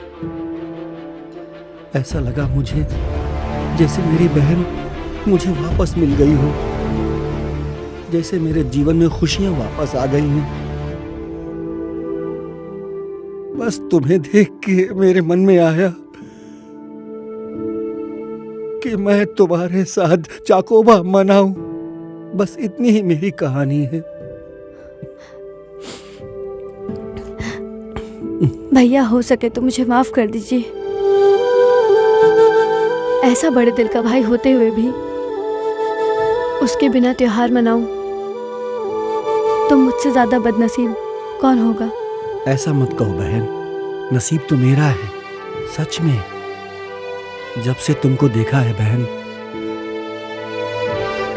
ऐसा लगा मुझे जैसे मेरी बहन मुझे वापस मिल गई हो, जैसे मेरे जीवन में खुशियां वापस आ गई हैं। बस तुम्हें देख के मेरे मन में आया कि मैं तुम्हारे साथ चाकोबा मनाऊं। बस इतनी ही मेरी कहानी है। भैया, हो सके तो मुझे माफ कर दीजिए। ऐसा बड़े दिल का भाई होते हुए भी उसके बिना त्योहार मनाऊं, तो मुझसे ज्यादा बदनसीब कौन होगा? ऐसा मत कहो बहन, नसीब तो मेरा है सच में। जब से तुमको देखा है बहन,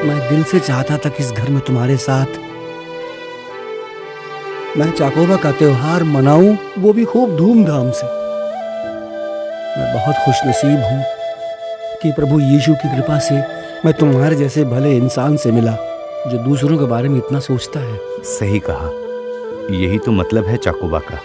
मैं दिल से चाहता था कि इस घर में तुम्हारे साथ मैं चाकोबा का त्योहार मनाऊं, वो भी खूब धूमधाम से। मैं बहुत खुशनसीब हूं कि प्रभु यीशु की कृपा से मैं तुम्हारे जैसे भले इंसान से मिला, जो दूसरों के बारे में इतना सोचता है। सही कहा। यही तो मतलब है चाकोबा का,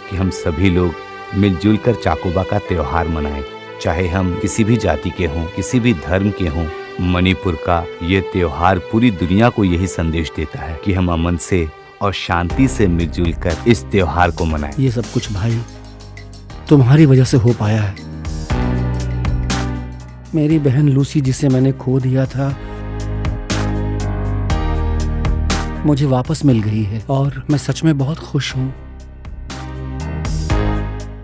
कि हम सभी लोग मिलजुल कर चाकोबा का त्योहार मनाएं। चाहे हम किसी भी जाति के हों, किसी भी धर्म के हों, मणिपुर का ये त्योहार पूरी दुनिया को यही संदेश देता है कि हम अमन से और शांति से मिलजुल कर इस त्योहार को मनाएं। ये सब कुछ भाई तुम्हारी वजह से हो पाया है। मेरी बहन लूसी, जिसे मैंने खो दिया था, मुझे वापस मिल गई है और मैं सच में बहुत खुश हूँ।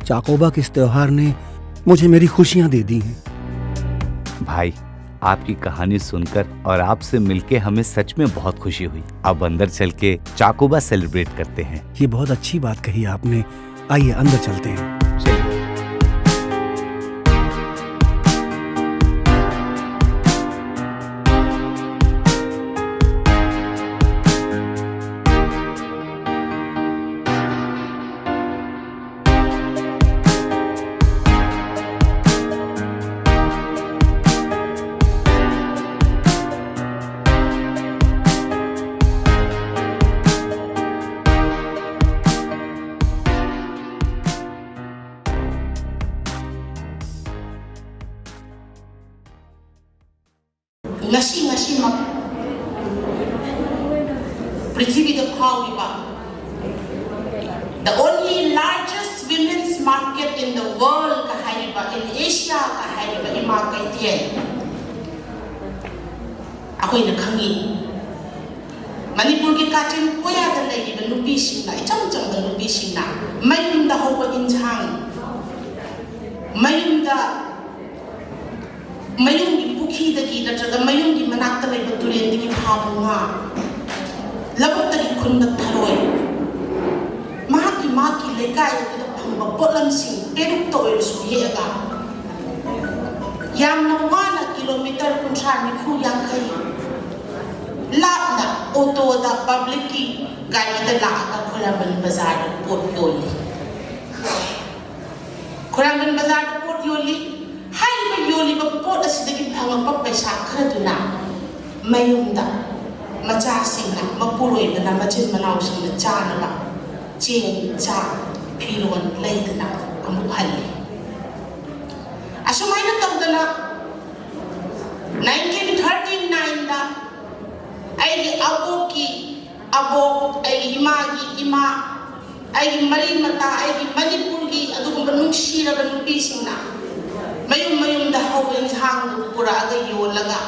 चाकोबा के इस त्योहार ने मुझे मेरी खुशियां दे दी हैं। भाई, आपकी कहानी सुनकर और आपसे मिलके हमें सच में बहुत खुशी हुई। अब अंदर चल के चाकोबा सेलिब्रेट करते हैं। ये बहुत अच्छी बात कही आपने। आइए, अंदर चलते हैं। चलिए। ꯉꯁꯤ ꯉꯁꯤꯃꯛ ꯄ꯭ꯔꯤꯊꯤꯕꯤꯗ ꯐꯥꯎꯔꯤꯕ the only largest women's market in the world ꯀ ꯍꯥꯏꯔꯤꯕ, in Asia ꯀ ꯍꯥꯏꯔꯤꯕ ꯏꯃꯥ ꯀꯩꯊꯦꯜ ꯑꯩꯈꯣꯏꯅ ꯈꯪꯉꯤ꯫ ꯃꯅꯤꯄꯨꯔꯒꯤ ꯀꯥꯆꯤꯟ ꯀꯣꯌꯥꯗ ꯂꯩꯔꯤꯕ ꯅꯨꯄꯤꯁꯤꯡꯅ, ꯏꯆꯝ ꯆꯝꯕ ꯅꯨꯄꯤꯁꯤꯡꯅ ꯃꯌꯨꯝꯗ ꯍꯧꯕ ꯏꯟꯁꯥꯡ, ꯃꯌꯨꯝꯗ, ꯃꯌꯨꯝꯒꯤ ꯄꯨꯈ꯭ꯔꯤꯗꯒꯤ ꯅꯠꯇ꯭ꯔꯒ ꯃꯌꯨꯝꯒꯤ ꯃꯅꯥꯛꯇ ꯂꯩꯕ ꯇꯨꯔꯦꯟꯗꯒꯤ ꯐꯥꯕ ꯉꯥ, ꯂꯧꯕꯨꯛꯇꯒꯤ ꯈꯨꯟꯕ ꯊꯔꯣꯏ, ꯃꯍꯥꯛꯀꯤ, ꯃꯍꯥꯛꯀꯤ ꯂꯩꯀꯥꯏ ꯑꯗꯨꯗ ꯐꯪꯕ ꯄꯣꯠꯂꯝꯁꯤꯡ ꯄꯦꯔꯨꯛꯇ ꯑꯣꯏꯔꯁꯨ ꯍꯦꯛꯑꯒ, ꯌꯥꯝꯅ ꯋꯥꯅ ꯀꯤꯂꯣꯃꯤꯇꯔ ꯀꯨꯟꯊ꯭ꯔꯥ, ꯅꯤꯐꯨ, ꯌꯥꯡꯈꯩ ꯂꯥꯞꯅ ꯑꯣꯇꯣꯗ, ꯄꯕ꯭ꯂꯤꯛꯀꯤ ꯒꯥꯔꯤꯗ ꯂꯥꯛꯑꯒ ꯈ꯭ꯋꯥꯏꯔꯝꯕꯟ ꯕꯖꯥꯔꯗ ꯄꯣꯠ ꯌꯣꯜꯂꯤ꯫ ꯈ꯭ꯋꯥꯏꯔꯝꯕꯟ ꯕꯖꯥꯔꯗ ꯄꯣꯠ ꯌꯣꯜꯂꯤ꯫ ꯍꯥꯏꯔꯤꯕ ꯌꯣꯜꯂꯤꯕ ꯄꯣꯠ ꯑꯁꯤꯗꯒꯤ ꯐꯪꯉꯛꯄ ꯄꯩꯁꯥ ꯈꯔꯗꯨꯅ ꯃꯌꯨꯝꯗ ꯃꯆꯥꯁꯤꯡꯅ, ꯃꯄꯨꯔꯣꯏꯕꯅ, ꯃꯆꯤꯟ ꯃꯅꯥꯎꯁꯤꯡꯅ ꯆꯥꯅꯕ ꯆꯦꯡ, ꯆꯥꯛ, ꯐꯤꯔꯣꯜ ꯂꯩꯗꯅ ꯑꯃꯨꯛ ꯍꯜꯂꯤ꯫ ꯑꯁꯨꯃꯥꯏꯅ ꯇꯧꯗꯅ nineteen thirty nineꯗ ꯑꯩꯒꯤ ꯑꯕꯣꯛꯀꯤ ꯑꯕꯣꯛ, ꯑꯩꯒꯤ ꯏꯃꯥꯒꯤ ꯏꯃꯥ, ꯑꯩꯒꯤ ꯃꯔꯤ ꯃꯇꯥ, ꯑꯩꯒꯤ ꯃꯅꯤꯄꯨꯔꯒꯤ ꯑꯗꯨꯒꯨꯝꯕ ꯅꯨꯡꯁꯤꯔꯕ ꯅꯨꯄꯤꯁꯤꯡꯅ ꯃꯌꯨꯝ ꯃꯌꯨꯝꯗ ꯍꯧꯕ ꯏꯟꯁꯥꯡꯗꯨ ꯄꯨꯔꯛꯑꯒ ꯌꯣꯜꯂꯒ,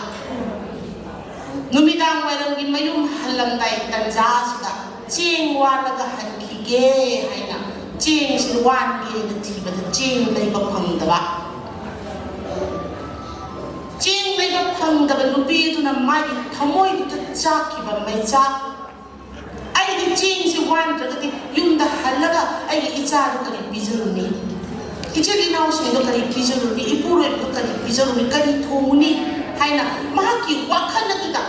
ꯅꯨꯃꯤꯗꯥꯡ ꯋꯥꯏꯔꯝꯒꯤ ꯃꯌꯨꯝ ꯍꯜꯂꯝꯗꯥꯏ ꯇꯟꯖꯥꯁꯤꯗ ꯆꯦꯡ ꯋꯥꯜꯂꯒ ꯍꯟꯈꯤꯒꯦ ꯍꯥꯏꯅ ꯆꯦꯡꯁꯤ ꯋꯥꯟꯒꯦꯅ ꯊꯤꯕꯗ ꯆꯦꯡ ꯂꯩꯕ ꯐꯪꯗꯕ꯫ ꯆꯦꯡ ꯂꯩꯕ ꯐꯪꯗꯕ ꯅꯨꯄꯤ ꯑꯗꯨꯅ ꯃꯥꯒꯤ ꯊꯃꯣꯏꯗꯨꯗ ꯆꯥꯛꯈꯤꯕ ꯃꯩꯆꯥꯛ, "ꯑꯩꯗꯤ ꯆꯦꯡꯁꯤ ꯋꯥꯟꯗ꯭ꯔꯒꯗꯤ ꯌꯨꯝꯗ ꯍꯜꯂꯒ ꯑꯩꯒꯤ ꯏꯆꯥꯗꯨ ꯀꯔꯤ ꯄꯤꯖꯔꯨꯅꯤ? ꯏꯆꯤꯜ ꯏꯅꯥꯎꯁꯤꯡꯗꯣ ꯀꯔꯤ ꯄꯤꯖꯔꯨꯅꯤ? ꯏꯄꯨꯔꯣꯏꯕꯗꯣ ꯀꯔꯤ ꯄꯤꯖꯔꯨꯅꯤ? ꯀꯔꯤ ꯊꯣꯡꯉꯨꯅꯤ?" ꯍꯥꯏꯅ ꯃꯍꯥꯛꯀꯤ ꯋꯥꯈꯜ ꯑꯗꯨꯗ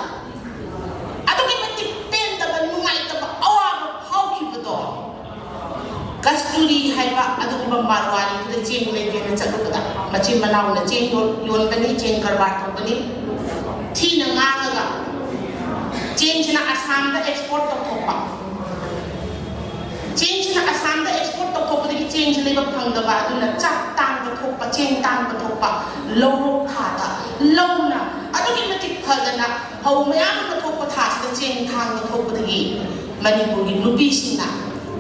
ꯑꯗꯨꯛꯀꯤ ꯃꯇꯤꯛ ꯄꯦꯟꯗꯕ, ꯅꯨꯡꯉꯥꯏꯇꯕ, ꯑꯋꯥꯕ ꯐꯥꯎꯈꯤꯕꯗꯣ, ꯀꯁꯇꯨꯔꯤ ꯍꯥꯏꯕ ꯑꯗꯨꯒꯨꯝꯕ ꯃꯥꯔꯋꯥꯔꯤꯗꯨꯗ ꯆꯦꯡ ꯂꯩꯒꯦꯅ ꯆꯠꯂꯨꯕꯗ, ꯃꯆꯤꯟ ꯃꯅꯥꯎꯅ ꯆꯦꯡ ꯌꯣꯟ-, ꯌꯣꯟꯕꯅꯤ, ꯆꯦꯡ ꯀꯔꯕꯥꯔ ꯇꯧꯕꯅꯤ, ꯊꯤꯅ ꯉꯥꯡꯉꯒ ꯆꯦꯡꯁꯤꯅ ꯑꯁꯥꯝꯗ ꯑꯦꯛꯁꯄꯣꯔꯠ ꯇꯧꯊꯣꯛꯄ꯫ ꯆꯦꯡꯁꯤꯅ ꯑꯁꯥꯝꯗ ꯑꯦꯛꯁꯄꯣꯔꯠ ꯇꯧꯊꯣꯛꯄꯗꯒꯤ ꯆꯦꯡꯁꯤ ꯂꯩꯕ ꯐꯪꯗꯕ, ꯑꯗꯨꯅ ꯆꯥꯛ ꯇꯥꯡꯕ ꯊꯣꯛꯄ, ꯆꯦꯡ ꯇꯥꯡꯕ ꯊꯣꯛꯄ, ꯂꯧꯔꯣꯛ ꯊꯥꯗ ꯂꯧꯅ ꯑꯗꯨꯛꯀꯤ ꯃꯇꯤꯛ ꯐꯗꯅ ꯐꯧ ꯃꯌꯥꯝ ꯑꯃ ꯊꯣꯛꯄ ꯊꯥꯁꯤꯗ ꯆꯦꯡ ꯊꯥꯡꯕ ꯊꯣꯛꯄꯗꯒꯤ ꯃꯅꯤꯄꯨꯔꯒꯤ ꯅꯨꯄꯤꯁꯤꯡꯅ,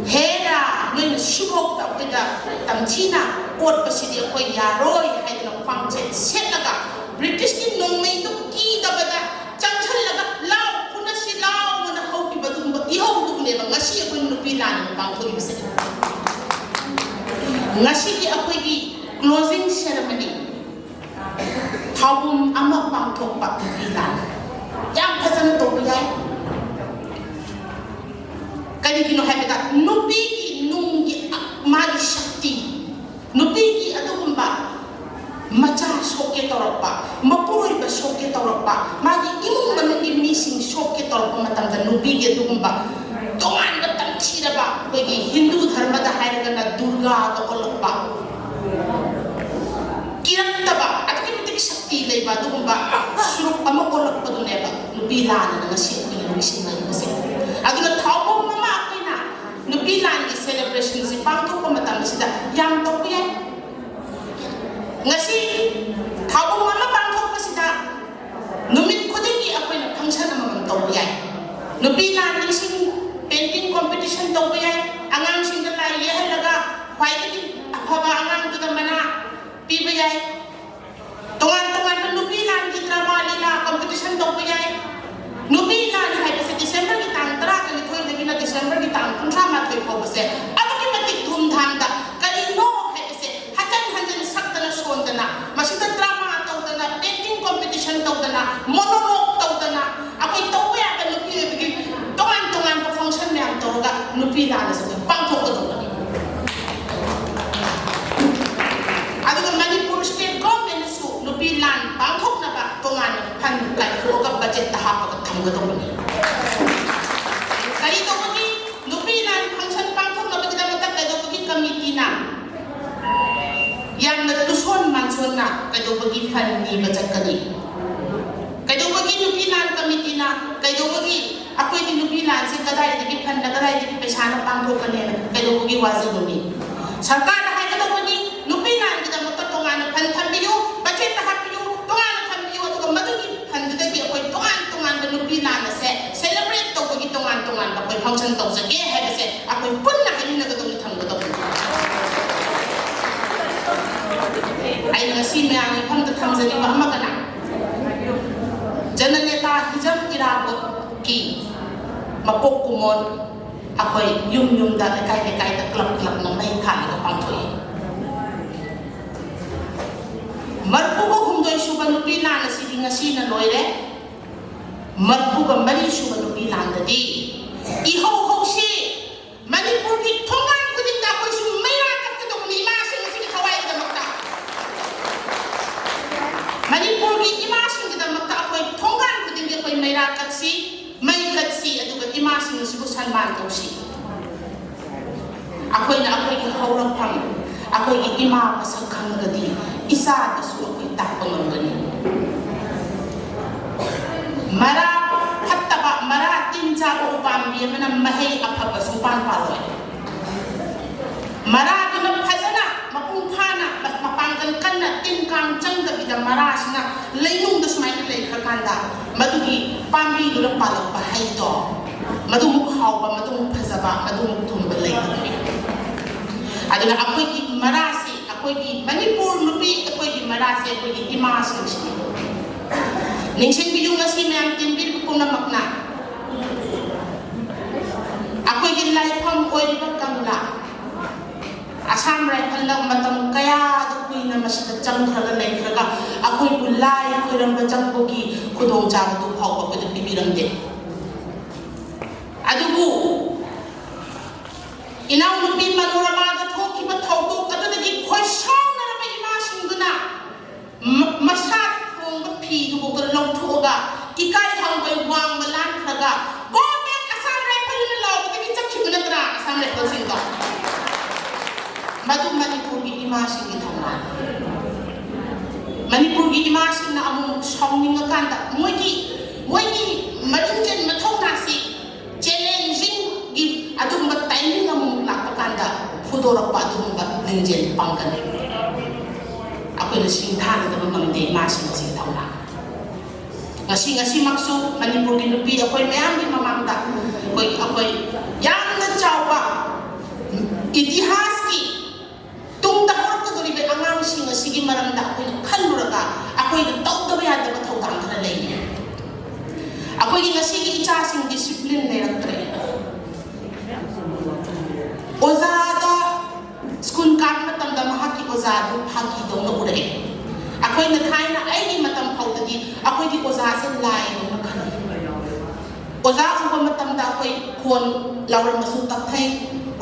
"ꯍꯦꯔꯥ, ꯅꯣꯏꯅ ꯁꯤꯐꯥꯎꯗ ꯑꯩꯈꯣꯏꯗ ꯇꯝꯊꯤꯅ ꯑꯣꯠꯄꯁꯤꯗꯤ ꯑꯩꯈꯣꯏ ꯌꯥꯔꯣꯏ" ꯍꯥꯏꯗꯅ ꯈ꯭ꯋꯥꯡꯆꯦꯠ ꯁꯦꯠꯂꯒ ꯕ꯭ꯔꯤꯇꯤꯁꯀꯤ ꯅꯣꯡꯃꯩꯗꯨ ꯀꯤꯗꯕꯗ ꯆꯪꯁꯜꯂꯒ "ꯂꯥꯎ, ꯐꯨꯅꯁꯤ ꯂꯥꯎ" ꯑꯅ ꯍꯧꯈꯤꯕ ꯑꯗꯨꯒꯨꯝꯕ ꯏꯍꯧꯗꯨꯕꯨꯅꯦꯕ ꯉꯁꯤ ꯑꯩꯈꯣꯏ ꯅꯨꯄꯤ ꯂꯥꯟ ꯑꯅ ꯄꯥꯡꯊꯣꯛꯏꯕꯁꯦ꯫ ꯉꯁꯤꯒꯤ ꯑꯩꯈꯣꯏꯒꯤ closing ceremony, ꯊꯧꯕꯨꯝ ꯑꯃ ꯄꯥꯡꯊꯣꯛꯄ ꯅꯨꯄꯤ ꯂꯥꯟ ꯌꯥꯝ ꯐꯖꯅ ꯇꯧꯕ ꯌꯥꯏ꯫ ꯀꯔꯤꯒꯤꯅꯣ ꯍꯥꯏꯕꯗ ꯅꯨꯄꯤꯒꯤ ꯅꯨꯡꯒꯤ ꯃꯥꯒꯤ ꯁꯛꯇꯤ, ꯅꯨꯄꯤꯒꯤ ꯑꯗꯨꯒꯨꯝꯕ ꯃꯆꯥ ꯁꯣꯛꯀꯦ ꯇꯧꯔꯛꯄ, ꯃꯄꯨꯔꯣꯏꯕ ꯁꯣꯛꯀꯦ ꯇꯧꯔꯛꯄ, ꯃꯥꯒꯤ ꯏꯃꯨꯡ ꯃꯅꯨꯡꯒꯤ ꯃꯤꯁꯤꯡ ꯁꯣꯛꯀꯦ ꯇꯧꯔꯛꯄ ꯃꯇꯝꯗ ꯅꯨꯄꯤꯒꯤ ꯑꯗꯨꯒꯨꯝꯕ ꯇꯣꯉꯥꯟꯕ ꯇꯝꯊꯤꯔꯕ, ꯑꯩꯈꯣꯏꯒꯤ ꯍꯤꯟꯗꯨ ꯙꯔꯃꯗ ꯍꯥꯏꯔꯒꯅ ꯗꯨꯔꯒꯥꯒ ꯑꯣꯜꯂꯛꯄ, ꯀꯤꯔꯛꯇꯕ, ꯑꯗꯨꯛꯀꯤ ꯃꯇꯤꯛ ꯁꯛꯇꯤ ꯂꯩꯕ ꯑꯗꯨꯒꯨꯝꯕ ꯁꯨꯔꯨꯛ ꯑꯃ ꯑꯣꯜꯂꯛꯄꯗꯨꯅꯦꯕ ꯅꯨꯄꯤ ꯂꯥꯟ ꯑꯅ ꯉꯁꯤ ꯑꯩꯈꯣꯏꯅ ꯅꯤꯡꯁꯤꯡꯅꯔꯤꯕꯁꯦ꯫ ꯑꯗꯨꯅ ꯊꯧꯕꯨꯝ ꯑꯃ ꯑꯩꯈꯣꯏꯅ ꯅꯨꯄꯤ ꯂꯥꯟꯒꯤ celebrationꯁꯤ ꯄꯥꯡꯊꯣꯛꯄ ꯃꯇꯝꯁꯤꯗ ꯌꯥꯝ ꯇꯧꯕ ꯌꯥꯏ꯫ ꯉꯁꯤ ꯊꯧꯕꯨꯝ ꯑꯃ ꯄꯥꯡꯊꯣꯛꯄꯁꯤꯗ ꯅꯨꯃꯤꯠ ꯈꯨꯗꯤꯡꯒꯤ ꯑꯩꯈꯣꯏꯅ function ꯑꯃꯃꯝ ꯇꯧꯕ ꯌꯥꯏ꯫ ꯅꯨꯄꯤ ꯂꯥꯟ ꯅꯤꯡꯁꯤꯡ painting competition ꯇꯧꯕ ꯌꯥꯏ꯫ ꯑꯉꯥꯡꯁꯤꯡꯗ ꯂꯥꯏ ꯌꯦꯛꯍꯜꯂꯒ ꯈ꯭ꯋꯥꯏꯗꯒꯤ ꯑꯐꯕ ꯑꯉꯥꯡꯗꯨꯗ ꯃꯅꯥ ꯄꯤꯕ ꯌꯥꯏ꯫ ꯇꯣꯉꯥꯟ ꯇꯣꯉꯥꯟꯕ ꯅꯨꯄꯤ ꯂꯥꯟꯒꯤ drama ꯂꯤꯂꯥ competition ꯇꯧꯕ ꯌꯥꯏ꯫ ꯅꯨꯄꯤ ꯂꯥꯟ ꯍꯥꯏꯕꯁꯦ Decemberꯒꯤ ꯇꯥꯡ ꯇꯔꯥꯒ ꯅꯤꯊꯣꯏꯗꯒꯤꯅ Decemberꯒꯤ ꯇꯥꯡ ꯀꯨꯟꯊ꯭ꯔꯥ ꯃꯥꯊꯣꯏ ꯐꯥꯎꯕꯁꯦ ꯑꯗꯨꯛꯀꯤ ꯃꯇꯤꯛ ꯊꯨꯝ ꯊꯥꯡꯗ ꯀꯔꯤꯅꯣ ꯍꯥꯏꯕꯁꯦ ꯍꯟꯖꯟ ꯍꯟꯖꯟ ꯁꯛꯇꯅ ꯁꯣꯟꯗꯅ ꯃꯁꯤꯗ drama ꯇꯧꯗꯅ painting competition ꯀꯔꯤ ꯇꯧꯕꯒꯤ? ꯅꯨꯄꯤ ꯂꯥꯟ function ꯄꯥꯡꯊꯣꯛꯅꯕꯒꯤꯗꯃꯛꯇ ꯀꯩꯗꯧꯕꯒꯤ ꯀꯃꯤꯇꯤꯅ ꯌꯥꯝꯅ ꯇꯨꯁꯣꯟ ꯃꯥꯟꯁꯣꯟꯅ ꯀꯩꯗꯧꯕꯒꯤ fund ꯅꯤꯕ ꯆꯠꯀꯅꯤ? ꯀꯩꯗꯧꯕꯒꯤ ꯅꯨꯄꯤ ꯂꯥꯟ ꯀꯃꯤꯇꯤꯅ, ꯀꯩꯗꯧꯕꯒꯤ ꯑꯩꯈꯣꯏꯒꯤ ꯅꯨꯄꯤ ꯂꯥꯟꯁꯦ ꯀꯗꯥꯏꯗꯒꯤ fundꯅ, ꯀꯗꯥꯏꯗꯒꯤ ꯄꯩꯁꯥꯅ ꯄꯥꯡꯊꯣꯛꯀꯅꯤꯅ ꯀꯩꯗꯧꯕꯒꯤ ꯋꯥꯖꯔꯨꯅꯤ? ꯁꯔꯀꯥꯔꯅ ꯍꯥꯏꯒꯗꯧꯕꯅꯤ, ꯅꯨꯄꯤ ꯂꯥꯟꯒꯤꯗꯃꯛꯇ ꯇꯣꯉꯥꯟꯅ fund ꯊꯝꯕꯤꯌꯨ, budgetꯇ ꯍꯥꯞꯄꯤꯌꯨ, ꯇꯣꯉꯥꯟꯅ ꯊꯝꯕꯤꯌꯨ, ꯑꯗꯨꯒ ꯃꯗꯨꯒꯤ fundꯗꯨꯗꯒꯤ ꯑꯩꯈꯣꯏ ꯇꯣꯉꯥꯟ ꯇꯣꯉꯥꯟꯕ ꯅꯨꯄꯤ ꯂꯥꯟ ꯑꯁꯦ celebrate ꯇꯧꯕꯒꯤ ꯇꯣꯉꯥꯟ ꯇꯣꯉꯥꯟꯕ ꯑꯩꯈꯣꯏ function ꯇꯧꯖꯒꯦ ꯍꯥꯏꯕꯁꯦ ꯑꯩꯈꯣꯏ ꯄꯨꯟꯅ ꯍꯥꯏꯃꯤꯟꯅꯒꯗꯧꯅꯤ, ꯊꯝꯒꯗꯧꯅꯤ꯫ ꯑꯩꯅ ꯉꯁꯤ ꯃꯌꯥꯝꯒꯤ ꯃꯐꯝꯗ ꯊꯝꯖꯅꯤꯡꯕ ꯑꯃꯒꯅ, ꯖꯅꯅꯦꯇꯥ ꯍꯤꯖꯝ ꯏꯔꯥꯕꯣꯠꯀꯤ ꯃꯄꯣꯛ ꯀꯨꯝꯑꯣꯟ ꯑꯩꯈꯣꯏ ꯌꯨꯝ ꯌꯨꯝꯗ, ꯂꯩꯀꯥꯏ ꯂꯩꯀꯥꯏꯗ, club clubꯅ ꯃꯩ ꯊꯥꯜꯂꯒ ꯄꯥꯡꯊꯣꯛꯏ꯫ ꯃꯔꯐꯨꯒ ꯍꯨꯝꯗꯣꯏ ꯁꯨꯕ ꯅꯨꯄꯤ ꯂꯥꯟ ꯑꯁꯤꯗꯤ ꯉꯁꯤꯅ ꯂꯣꯏꯔꯦ꯫ ꯃꯔꯐꯨꯒ ꯃꯔꯤ ꯁꯨꯕ ꯅꯨꯄꯤ ꯂꯥꯟꯗꯗꯤ ꯏꯍꯧ ꯍꯧꯁꯤ, ꯃꯅꯤꯄꯨꯔꯒꯤ ꯊꯣꯡꯒꯥꯟ ꯈꯨꯗꯤꯡꯗ ꯑꯩꯈꯣꯏꯁꯨ ꯃꯩꯔꯥ ꯀꯠꯀꯗꯧꯕꯅꯤ ꯏꯃꯥꯁꯤꯡ ꯑꯁꯤꯒꯤ ꯊꯋꯥꯏꯒꯤꯗꯃꯛꯇ꯫ ꯃꯅꯤꯄꯨꯔꯒꯤ ꯏꯃꯥꯁꯤꯡꯒꯤꯗꯃꯛꯇ ꯑꯩꯈꯣꯏ ꯊꯣꯡꯒꯥꯟ ꯈꯨꯗꯤꯡꯒꯤ ꯑꯩꯈꯣꯏ ꯃꯩꯔꯥ ꯀꯠꯁꯤ, ꯃꯩ ꯀꯠꯁꯤ, ꯑꯗꯨꯒ ꯏꯃꯥꯁꯤꯡ ꯑꯁꯤꯕꯨ ꯁꯟꯃꯥꯟ ꯇꯧꯁꯤ꯫ ꯑꯩꯈꯣꯏꯅ ꯑꯩꯈꯣꯏꯒꯤ ꯍꯧꯔꯛꯐꯝ, ꯑꯩꯈꯣꯏꯒꯤ ꯏꯃꯥ ꯃꯁꯛ ꯈꯪꯉꯒꯗꯤ ꯏꯆꯥꯗꯁꯨ ꯑꯩꯈꯣꯏ ꯇꯥꯛꯄ ꯉꯝꯒꯅꯤ꯫ ꯃꯔꯥ ꯐꯠꯇꯕ, ꯃꯔꯥ ꯇꯤꯟ ꯆꯥꯕ ꯎꯄꯥꯝꯕꯤ ꯑꯃꯅ ꯃꯍꯩ ꯑꯐꯕ ꯁꯨꯡꯄꯥꯟ ꯄꯥꯜꯂꯣꯏ꯫ ꯃꯔꯥꯗꯨꯅ ꯐꯖꯅ ꯃꯄꯨꯡ ꯐꯥꯅ ꯃ-, ꯃꯄꯥꯡꯒꯜ ꯀꯟꯅ ꯇꯤꯟ ꯀꯥꯡ ꯆꯪꯗꯕꯤꯗ ꯃꯔꯥꯁꯤꯅ ꯂꯩꯅꯨꯡꯗ ꯁꯨꯃꯥꯏꯅ ꯂꯩꯈ꯭ꯔꯀꯥꯟꯗ ꯃꯗꯨꯒꯤ ꯄꯥꯝꯕꯤꯗꯨꯅ ꯄꯥꯜꯂꯛꯄ ꯍꯩꯗꯣ ꯃꯗꯨꯃꯨꯛ ꯍꯥꯎꯕ, ꯃꯗꯨꯃꯨꯛ ꯐꯖꯕ, ꯃꯗꯨꯃꯨꯛ ꯊꯨꯝꯕ ꯂꯩꯇꯕꯅꯤ꯫ ꯑꯗꯨꯅ ꯑꯩꯈꯣꯏꯒꯤ ꯃꯔꯥꯁꯤ, ꯑꯩꯈꯣꯏꯒꯤ ꯃꯅꯤꯄꯨꯔ ꯅꯨꯄꯤ, ꯑꯩꯈꯣꯏꯒꯤ ꯃꯔꯥꯁꯤ ꯑꯩꯈꯣꯏꯒꯤ ꯏꯃꯥꯁꯤꯡꯁꯤꯅꯤ꯫ ꯅꯤꯡꯁꯤꯡꯕꯤꯌꯨ, ꯉꯁꯤ ꯃꯌꯥꯝ ꯇꯤꯟꯕꯤꯔꯤꯕ ꯄꯨꯝꯅꯃꯛꯅ ꯑꯩꯈꯣꯏꯒꯤ ꯂꯥꯏꯐꯝ ꯑꯣꯏꯔꯤꯕ ꯀꯪꯂꯥ, ꯑꯁꯥꯝ ꯔꯥꯏꯐꯜꯅ ꯃꯇꯝ ꯀꯌꯥꯗ ꯀꯨꯏꯅ ꯃꯁꯤꯗ ꯆꯪꯈ꯭ꯔꯒ ꯂꯩꯈ꯭ꯔꯒ ꯑꯩꯈꯣꯏꯕꯨ ꯂꯥꯏ ꯈꯣꯏꯔꯝꯕ ꯆꯪꯕꯒꯤ ꯈꯨꯗꯣꯡꯆꯥꯕꯗꯨ ꯐꯥꯎꯕ ꯑꯩꯈꯣꯏꯗ ꯄꯤꯕꯤꯔꯝꯗꯦ꯫ ꯑꯗꯨꯕꯨ ꯏꯅꯥꯎꯅꯨꯄꯤ ꯃꯅꯣꯔꯃꯥꯗ ꯊꯣꯛꯈꯤꯕ ꯊꯧꯗꯣꯛ ꯑꯗꯨꯗꯒꯤ ꯈꯣꯏꯁꯥꯎꯅꯔꯕ ꯏꯃꯥꯁꯤꯡꯗꯨꯅ ꯃ-, ꯃꯁꯥꯗ ꯊꯣꯡꯕ ꯐꯤꯗꯨꯐꯥꯎꯗ ꯂꯧꯊꯣꯛꯑꯒ ꯏꯀꯥꯏ ꯈꯪꯕꯩ ꯋꯥꯡꯃ "Go back Assam Rifle" ꯍꯥꯏꯅ ꯂꯥꯎꯕꯗꯒꯤ ꯆꯠꯈꯤꯕ ꯅꯠꯇ꯭ꯔꯥ Assam Rifleꯁꯤꯡꯗꯣ? ꯃꯗꯨ ꯃꯅꯤꯄꯨꯔꯒꯤ ꯏꯃꯥꯁꯤꯡꯒꯤ ꯊꯧꯅꯥꯅꯤ꯫ ꯃꯅꯤꯄꯨꯔꯒꯤ ꯏꯃꯥꯁꯤꯡꯅ ꯑꯃꯨꯛ ꯁꯥꯎꯅꯤꯡꯉꯀꯥꯟꯗ ꯃꯣꯏꯒꯤ, ꯃꯣꯏꯒꯤ ꯃꯔꯤꯡꯖꯦꯜ ꯃꯊꯧꯅꯥꯁꯤ challengingꯒꯤ ꯑꯗꯨꯒꯨꯝꯕ timing ꯑꯃꯨꯛ ꯂꯥꯛꯄ ꯀꯥꯟꯗ ꯐꯨꯗꯣꯔꯛꯄ ꯑꯗꯨꯒꯨꯝꯕ ꯂꯤꯡꯖꯦꯜ ꯄꯥꯡꯒꯜ ꯑꯩꯈꯣꯏꯅ ꯁꯤꯡꯊꯥꯅꯗꯕ ꯉꯝꯗꯦ ꯏꯃꯥꯁꯤꯡ ꯑꯁꯤꯒꯤ ꯊꯧꯅꯥ꯫ ꯉꯁꯤ, ꯉꯁꯤꯃꯛꯁꯨ ꯃꯅꯤꯄꯨꯔꯒꯤ ꯅꯨꯄꯤ ꯑꯩꯈꯣꯏ ꯃꯌꯥꯝꯒꯤ ꯃꯃꯥꯡꯗ ꯑꯩꯈꯣꯏ, ꯑꯩꯈꯣꯏ ꯌꯥꯝꯅ ꯆꯥꯎꯕ ꯏꯇꯤꯍꯥꯁꯀꯤ ꯇꯨꯡꯗ ꯍꯧꯔꯛꯀꯗꯧꯔꯤꯕ ꯑꯉꯥꯡꯁꯤꯡ ꯑꯁꯤꯒꯤ ꯃꯔꯝꯗ ꯑꯩꯈꯣꯏꯅ ꯈꯜꯂꯨꯔꯒ ꯑꯩꯈꯣꯏꯅ ꯇꯧꯗꯕ ꯌꯥꯗꯕ ꯊꯧꯗꯥꯡ ꯈꯔ ꯂꯩꯔꯤ꯫ ꯑꯩꯈꯣꯏꯒꯤ ꯉꯁꯤꯒꯤ ꯏꯆꯥꯁꯤꯡ discipline ꯂꯩꯔꯛꯇ꯭ꯔꯦ꯫ ꯑꯣꯖꯥꯗ ꯁ꯭ꯀꯨꯜ ꯀꯥꯕ ꯃꯇꯝꯗ ꯃꯍꯥꯛꯀꯤ ꯑꯣꯖꯥꯗꯨ ꯐꯥꯒꯤꯗꯧꯅ ꯎꯔꯛꯑꯦ꯫ ꯑꯩꯈꯣꯏꯅ ꯊꯥꯏꯅ ꯑꯩꯒꯤ ꯃꯇꯝ ꯐꯥꯎꯗꯗꯤ ꯑꯩꯈꯣꯏꯒꯤ ꯑꯣꯖꯥꯁꯦ ꯂꯥꯏꯗꯧꯅ ꯈꯜꯂꯤ꯫ ꯑꯣꯖꯥ ꯎꯕ ꯃꯇꯝꯗ ꯑꯩꯈꯣꯏ ꯈꯣꯟ ꯂꯥꯎꯔꯝꯕꯁꯨ ꯇꯞꯊꯩ꯫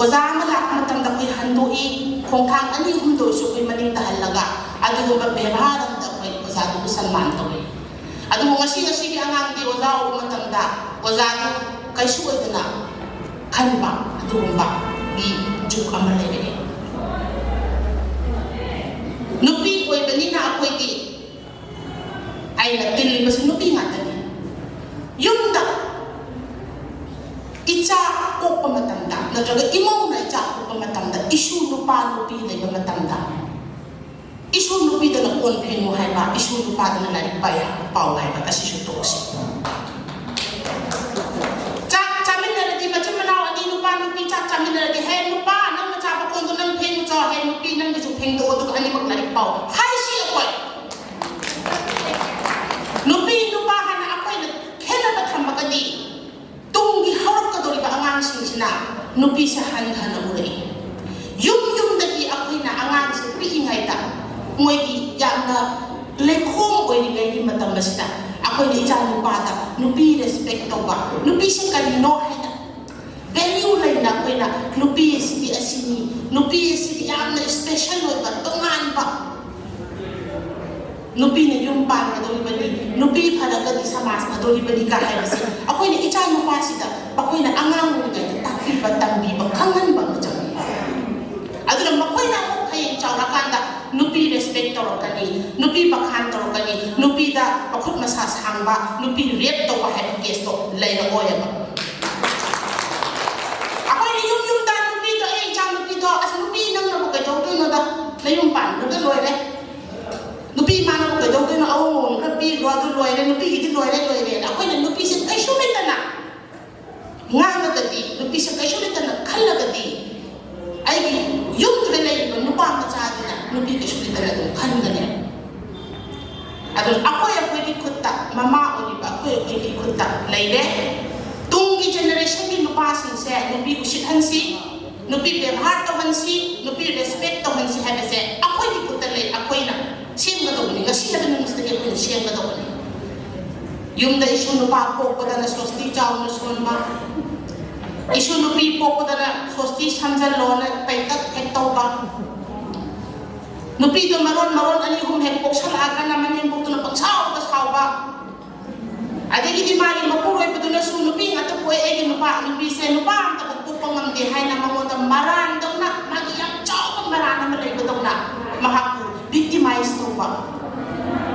ꯑꯣꯖꯥ ꯑꯃ ꯂꯥꯛꯄ ꯃꯇꯝꯗ ꯑꯩꯈꯣꯏ ꯍꯟꯗꯣꯛꯏ, ꯈꯣꯡꯊꯥꯡ ꯑꯅꯤ ꯑꯍꯨꯝꯗ ꯑꯣꯏꯔꯁꯨ ꯑꯩꯈꯣꯏ ꯃꯅꯤꯡꯗ ꯍꯜꯂꯒ ꯑꯗꯨꯒꯨꯝꯕ ꯕꯦꯕꯥꯔ ꯑꯃꯗ ꯑꯩꯈꯣꯏ ꯑꯣꯖꯥꯗꯨꯕꯨ ꯁꯟꯃꯥꯟ ꯇꯧꯏ꯫ ꯑꯗꯨꯕꯨ ꯉꯁꯤ, ꯉꯁꯤꯒꯤ ꯑꯉꯥꯡꯗꯤ ꯑꯣꯖꯥ ꯎꯕ ꯃꯇꯝꯗ ꯑꯣꯖꯥꯗꯨ ꯀꯩꯁꯨ ꯑꯣꯏꯗꯅ ꯈꯟꯕ ꯑꯗꯨꯒꯨꯝꯕꯒꯤ ꯖꯨꯒ ꯑꯃ ꯂꯩꯔꯛꯑꯦ꯫ ꯅꯨꯄꯤ ꯑꯣꯏꯕꯅꯤꯅ ꯑꯩꯈꯣꯏꯗꯤ, ꯑꯩꯅ ꯇꯤꯜꯂꯤꯕꯁꯤ ꯅꯨꯄꯤ ꯉꯥꯛꯇꯅꯤ꯫ ꯌꯨꯝꯗ ꯏꯆꯥ ꯄꯣꯛꯄ ꯃꯇꯝꯗ ꯅꯠꯇ꯭ꯔꯒ ꯏꯃꯧꯅ ꯏꯆꯥ ꯄꯣꯛꯄ ꯃꯇꯝꯗ ꯏꯁꯨ ꯅꯨꯄꯥ ꯅꯨꯄꯤ ꯂꯩꯕ ꯃꯇꯝꯗ ꯏꯁꯨ ꯅꯨꯄꯤꯗꯅ ꯀꯣꯟ ꯐꯦꯡꯉꯨ ꯍꯥꯏꯕ, ꯏꯁꯨ ꯅꯨꯄꯥꯗꯅ ꯂꯥꯏꯔꯤꯛ ꯄꯥꯏ-, ꯄꯥꯎ ꯍꯥꯏꯕ ꯑꯁꯤꯁꯨ ꯇꯣꯛꯁꯤ꯫ ꯆꯥꯛ ꯆꯥꯃꯤꯟꯅꯔꯗꯤ, ꯃꯆꯤꯟ ꯃꯅꯥꯎ ꯑꯅꯤ ꯅꯨꯄꯥ ꯅꯨꯄꯤ ꯆꯥꯛ ꯆꯥꯃꯤꯟꯅꯔꯗꯤ, "ꯍꯦ ꯅꯨꯄꯥ, ꯅꯪꯅ ꯆꯥꯕ ꯀꯣꯟꯗꯣ ꯅꯪ ꯐꯦꯡꯉꯨ ꯆꯣ, ꯍꯦ ꯅꯨꯄꯤ, ꯅꯪꯒꯤꯁꯨ ꯐꯦꯡꯗꯣꯛꯑꯣ, ꯑꯗꯨꯒ ꯑꯅꯤꯃꯛ ꯂꯥꯏꯔꯤꯛ ꯄꯥꯎ" ꯍꯥꯏꯁꯤ ꯑꯩꯈꯣꯏ꯫ ꯅꯨꯄꯤ ꯅꯨꯄꯥ ꯍꯥꯏꯅ ꯑꯩꯈꯣꯏꯅ ꯈꯦꯠꯅꯕ ꯊꯝꯃꯒꯗꯤ ꯇꯨꯡꯒꯤ ꯍꯧꯔꯛꯀꯗꯧꯔꯤꯕ ꯑꯉꯥꯡꯁꯤꯡꯁꯤꯅ ꯅꯨꯄꯤꯁꯦ ꯍꯟꯊꯅ ꯎꯔꯛꯏ꯫ ꯌꯨꯝ ꯌꯨꯝꯗꯒꯤ ꯑꯩꯈꯣꯏꯅ ꯑꯉꯥꯡꯁꯦ ꯄꯤꯛꯏꯉꯩꯗ ꯃꯣꯏꯒꯤ ꯌꯥꯝꯅ ꯂꯩꯈꯣꯝ ꯑꯣꯏꯔꯤꯉꯩꯒꯤ ꯃꯇꯝ ꯑꯁꯤꯗ ꯑꯩꯈꯣꯏꯅ ꯏꯆꯥ ꯅꯨꯄꯥꯗ ꯅꯨꯄꯤ respect ꯇꯧꯕ, ꯅꯨꯄꯤꯁꯦ ꯀꯔꯤꯅꯣ ꯍꯥꯏꯅ value ꯂꯩꯅ ꯑꯩꯈꯣꯏꯅ ꯅꯨꯄꯤ ꯑꯁꯤꯗꯤ ꯑꯁꯤꯅꯤ, ꯅꯨꯄꯤ ꯑꯁꯤꯗꯤ ꯌꯥꯝꯅ special ꯑꯣꯏꯕ, ꯇꯣꯉꯥꯟꯕ, ꯅꯨꯄꯤꯅ ꯌꯨꯝ ꯄꯥꯟꯒꯗꯧꯔꯤꯕꯅꯤ, ꯅꯨꯄꯤ ꯐꯔꯒꯗꯤ ꯁꯃꯥꯖ ꯐꯗꯧꯔꯤꯕꯅꯤ ꯀ ꯍꯥꯏꯕꯁꯦ ꯑꯩꯈꯣꯏꯅ ꯏꯆꯥ ꯅꯨꯄꯥꯁꯤꯗ ꯑꯩꯈꯣꯏꯅ ꯑꯉꯥꯡ ꯑꯣꯏꯔꯤꯉꯩꯗ ꯇꯥꯛꯄꯤꯕ, ꯇꯝꯕꯤꯕ, ꯈꯪꯍꯟꯕ ꯑꯃ ꯆꯪꯉꯤ꯫ ꯑꯗꯨꯅ ꯃꯈꯣꯏꯅ ꯑꯃꯨꯛ ꯍꯌꯦꯡ ꯆꯥꯎꯔꯀꯥꯟꯗ ꯅꯨꯄꯤ ꯔꯦꯁꯄꯦꯛ ꯇꯧꯔꯛꯀꯅꯤ, ꯅꯨꯄꯤ ꯕꯈꯥꯟ ꯇꯧꯔꯛꯀꯅꯤ, ꯅꯨꯄꯤꯗ ꯃꯈꯨꯠ ꯃꯁꯥ ꯁꯥꯡꯕ, ꯅꯨꯄꯤ ꯔꯦꯞ ꯇꯧꯕ ꯍꯥꯏꯕ ꯀꯦꯁꯇꯣ ꯂꯩꯔꯛꯑꯣꯏꯕ꯫ ꯑꯩꯈꯣꯏꯅ ꯌꯨꯝ ꯌꯨꯝꯗ ꯅꯨꯄꯤꯗꯣ, "ꯑꯦ, ꯏꯆꯥ ꯅꯨꯄꯤꯗꯣ, ꯑꯁ, ꯅꯨꯄꯤ ꯅꯪꯅꯕꯨ ꯀꯩꯗꯧꯗꯣꯏꯅꯣꯗ, ꯅꯌꯨꯝ ꯄꯥꯟꯈ꯭ꯔꯒ ꯂꯣꯏꯔꯦ, ꯅꯨꯄꯤ ꯏꯃꯥꯅꯕꯨ ꯀꯩꯗꯧꯗꯣꯏꯅꯣ, ꯑꯋꯣꯡ ꯑꯋꯣꯡ ꯈꯔ ꯄꯤꯈ꯭ꯔꯣ, ꯑꯗꯨ ꯂꯣꯏꯔꯦ, ꯅꯨꯄꯤꯒꯤꯗꯤ ꯂꯣꯏꯔꯦ, ꯂꯣꯏꯔꯦꯅ" ꯑꯩꯈꯣꯏꯅ ꯅꯨꯄꯤꯁꯦ ꯀꯩꯁꯨ ꯂꯩꯇꯅ ꯉꯥꯡꯉꯒꯗꯤ, ꯅꯨꯄꯤꯁꯦ ꯀꯩꯁꯨ ꯂꯩꯇꯅ ꯈꯜꯂꯒꯗꯤ, ꯑꯩꯒꯤ ꯌꯨꯝꯗꯨꯗ ꯂꯩꯔꯤꯕ ꯅꯨꯄꯥ ꯃꯆꯥꯗꯨꯅ ꯅꯨꯄꯤ ꯀꯩꯁꯨ ꯂꯩꯇꯅ ꯑꯗꯨꯝ ꯈꯟꯒꯅꯤ꯫ ꯑꯗꯨꯅ ꯑꯩꯈꯣꯏ ꯑꯩꯈꯣꯏꯒꯤ ꯈꯨꯠꯇ, ꯃꯃꯥ ꯑꯣꯏꯔꯤꯕ ꯑꯩꯈꯣꯏ ꯑꯩꯈꯣꯏꯒꯤ ꯈꯨꯠꯇ ꯂꯩꯔꯦ꯫ ꯇꯨꯡꯒꯤ ꯖꯦꯅꯦꯔꯦꯁꯟꯒꯤ ꯅꯨꯄꯥꯁꯤꯡꯁꯦ ꯅꯨꯄꯤ ꯎꯁꯤꯠꯍꯟꯁꯤ, ꯅꯨꯄꯤ ꯕꯦꯕꯥꯔ ꯇꯧꯍꯟꯁꯤ, ꯅꯨꯄꯤ ꯔꯦꯁꯄꯦꯛ ꯇꯧꯍꯟꯁꯤ ꯍꯥꯏꯕꯁꯦ ꯑꯩꯈꯣꯏꯒꯤ ꯈꯨꯠꯇ ꯂꯩ꯫ ꯑꯩꯈꯣꯏꯅ ꯁꯦꯝꯒꯗꯧꯕꯅꯤ, ꯉꯁꯤ ꯍꯥꯏꯕ ꯅꯨꯃꯤꯠꯁꯤꯗꯒꯤ ꯑꯩꯈꯣꯏꯅ ꯁꯦꯝꯒꯗꯧꯕꯅꯤ꯫ ꯌꯨꯝꯗ ꯏꯁꯨ ꯅꯨꯄꯥ ꯄꯣꯛꯄꯗꯅ ꯁꯣꯁꯇꯤ ꯆꯥꯎꯅ ꯁꯣꯟꯕ, ꯏꯁꯨ ꯅꯨꯄꯤ ꯄꯣꯛꯄꯗꯅ ꯁꯣꯁꯇꯤ ꯁꯝꯖꯜꯂꯣꯅ ꯄꯩꯇꯛ ꯍꯦꯛ ꯇꯧꯕ, ꯅꯨꯄꯤꯗꯣ ꯃꯔꯣꯟ ꯃꯔꯣꯟ ꯑꯅꯤ ꯑꯍꯨꯝ ꯍꯦꯛ ꯄꯣꯛꯁꯜꯂꯛꯑꯒꯅ ꯃꯅꯦꯝꯕꯣꯛꯇꯨꯅ ꯄꯪꯁꯥꯎꯗ ꯁꯥꯎꯕ, ꯑꯗꯒꯤꯗꯤ ꯃꯥꯒꯤ ꯃꯄꯨꯔꯣꯏꯕꯗꯨꯅꯁꯨ "ꯅꯨꯄꯤ ꯉꯥꯛꯇ ꯄꯣꯛꯑꯦ ꯑꯩꯒꯤ ꯅꯨꯄꯥ, ꯅꯨꯄꯤꯁꯦ ꯅꯨꯄꯥ ꯑꯝꯇꯕꯨ ꯄꯣꯛꯄ ꯉꯝꯗꯦ" ꯍꯥꯏꯅ ꯃꯉꯣꯟꯗ ꯃꯔꯥꯟꯗꯧꯅ, ꯃꯥꯒꯤ ꯌꯥꯝ ꯆꯥꯎꯕ ꯃꯔꯥꯟ ꯑꯃ ꯂꯩꯕꯗꯧꯅ ꯃꯍꯥꯛꯄꯨ ꯚꯤꯛꯇꯤꯃꯥꯏꯖ ꯇꯧꯕ꯫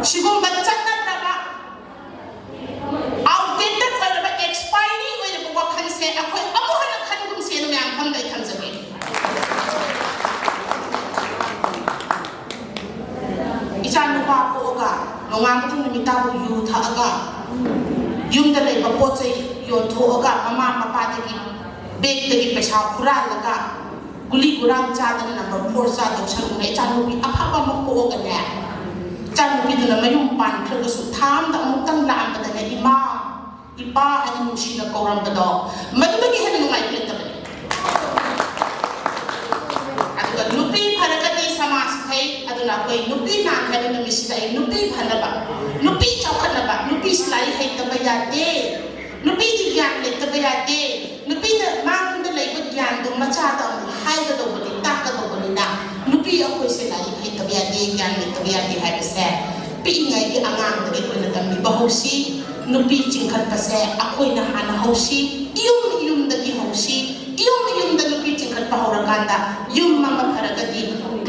ꯁꯤꯒꯨꯝꯕ ꯆꯠꯅꯗ꯭ꯔꯕ, ꯑꯥꯎꯠꯗꯦꯇꯦꯠ ꯑꯣꯏꯔꯕ, ꯑꯦꯛꯁꯄꯥꯏꯔꯤ ꯑꯣꯏꯔꯕ ꯋꯥꯈꯜꯁꯦ ꯑꯩꯈꯣꯏ ꯑꯃꯨꯛ ꯍꯟꯅ ꯈꯟꯒꯨꯝꯁꯦꯅ ꯃꯌꯥꯝ ꯐꯝꯗ ꯑꯩ ꯊꯝꯖꯒꯦ꯫ ꯏꯆꯥ ꯅꯨꯄꯥ ꯄꯣꯛꯑꯒ ꯅꯣꯡꯉꯥꯟꯕꯗꯒꯤ ꯅꯨꯃꯤꯠ ꯇꯥꯕꯨ ꯌꯨ ꯊꯛꯑꯒ, ꯌꯨꯝꯗ ꯂꯩꯕ ꯄꯣꯠ ꯆꯩ ꯌꯣꯟꯊꯣꯛꯑꯒ, ꯃꯃꯥ ꯃꯄꯥꯗꯒꯤ ꯕꯦꯛꯇꯒꯤ ꯄꯩꯁꯥ ꯍꯨꯔꯥꯜꯂꯒ, ꯒꯨꯂꯤ ꯒꯨꯔꯥꯡ ꯆꯥꯗꯅ ꯅꯝꯕꯔ ꯐꯣꯔ ꯆꯥꯗꯧ ꯁꯔꯨꯛꯅꯦ, ꯏꯆꯥꯅꯨꯄꯤ ꯑꯐꯕ ꯑꯃ ꯄꯣꯛꯑꯒꯅꯦ, ꯏꯆꯥꯅꯨꯄꯤꯗꯨꯅ ꯃꯌꯨꯝ ꯄꯥꯟꯈ꯭ꯔꯒꯁꯨ ꯊꯥ ꯑꯃꯗ ꯑꯃꯨꯛꯇꯪ ꯂꯥꯛꯑꯝꯕꯗꯅꯦ, "ꯏꯃꯥ, ꯏꯄꯥ" ꯍꯥꯏꯅ ꯅꯨꯡꯁꯤꯅ ꯀꯧꯔꯝꯕꯗꯣ, ꯃꯗꯨꯗꯒꯤ ꯍꯦꯟꯅ ꯅꯨꯡꯉꯥꯏꯕ ꯂꯩꯇꯕꯅꯦ꯫ ꯑꯗꯨꯒ ꯅꯨꯄꯤ ꯐꯔꯒꯗꯤ ꯁꯃꯥꯖ ꯐꯩ꯫ ꯑꯗꯨꯅ ꯑꯩꯈꯣꯏ ꯅꯨꯄꯤ ꯅꯥꯟ ꯍꯥꯏꯕ ꯅꯨꯃꯤꯠꯁꯤꯗ ꯑꯩ ꯅꯨꯄꯤ ꯐꯅꯕ, ꯅꯨꯄꯤ ꯆꯥꯎꯈꯠꯅꯕ, ꯅꯨꯄꯤꯁꯤ ꯂꯥꯏꯔꯤꯛ ꯍꯩꯇꯕ ꯌꯥꯗꯦ, ꯅꯨꯄꯤꯗꯤ ꯒ꯭ꯌꯥꯟ ꯂꯩꯇꯕ ꯌꯥꯗꯦ, ꯅꯨꯄꯤꯅ ꯃꯥꯉꯣꯟꯗ ꯂꯩꯕ ꯒ꯭ꯌꯥꯟꯗꯨ ꯃꯆꯥꯗ ꯑꯃꯨꯛ ꯍꯥꯏꯒꯗꯧꯕꯅꯤ, ꯇꯥꯛꯀꯗꯧꯕꯅꯤꯅ, ꯅꯨꯄꯤ ꯑꯩꯈꯣꯏꯁꯦ ꯂꯥꯏꯔꯤꯛ ꯍꯩꯇꯕ ꯌꯥꯗꯦ, ꯒ꯭ꯌꯥꯟ ꯂꯩꯇꯕ ꯌꯥꯗꯦ ꯍꯥꯏꯕꯁꯦ ꯄꯤꯛꯏꯉꯩꯒꯤ ꯑꯉꯥꯡꯗꯒꯤ ꯑꯩꯈꯣꯏꯅ ꯇꯝꯕꯤꯕ ꯍꯧꯁꯤ꯫ ꯅꯨꯄꯤ ꯆꯤꯡꯈꯠꯄꯁꯦ ꯑꯩꯈꯣꯏꯅ ꯍꯥꯟꯅ ꯍꯧꯁꯤ, ꯏꯌꯨꯝ ꯏꯌꯨꯝꯗꯒꯤ ꯍꯧꯁꯤ꯫ ꯏꯌꯨꯝ ꯏꯌꯨꯝꯗ ꯅꯨꯄꯤ ꯆꯤꯡꯈꯠꯄ ꯍꯧꯔꯀꯥꯟꯗ ꯌꯨꯝ ꯑꯃ ꯐꯔꯒꯗꯤ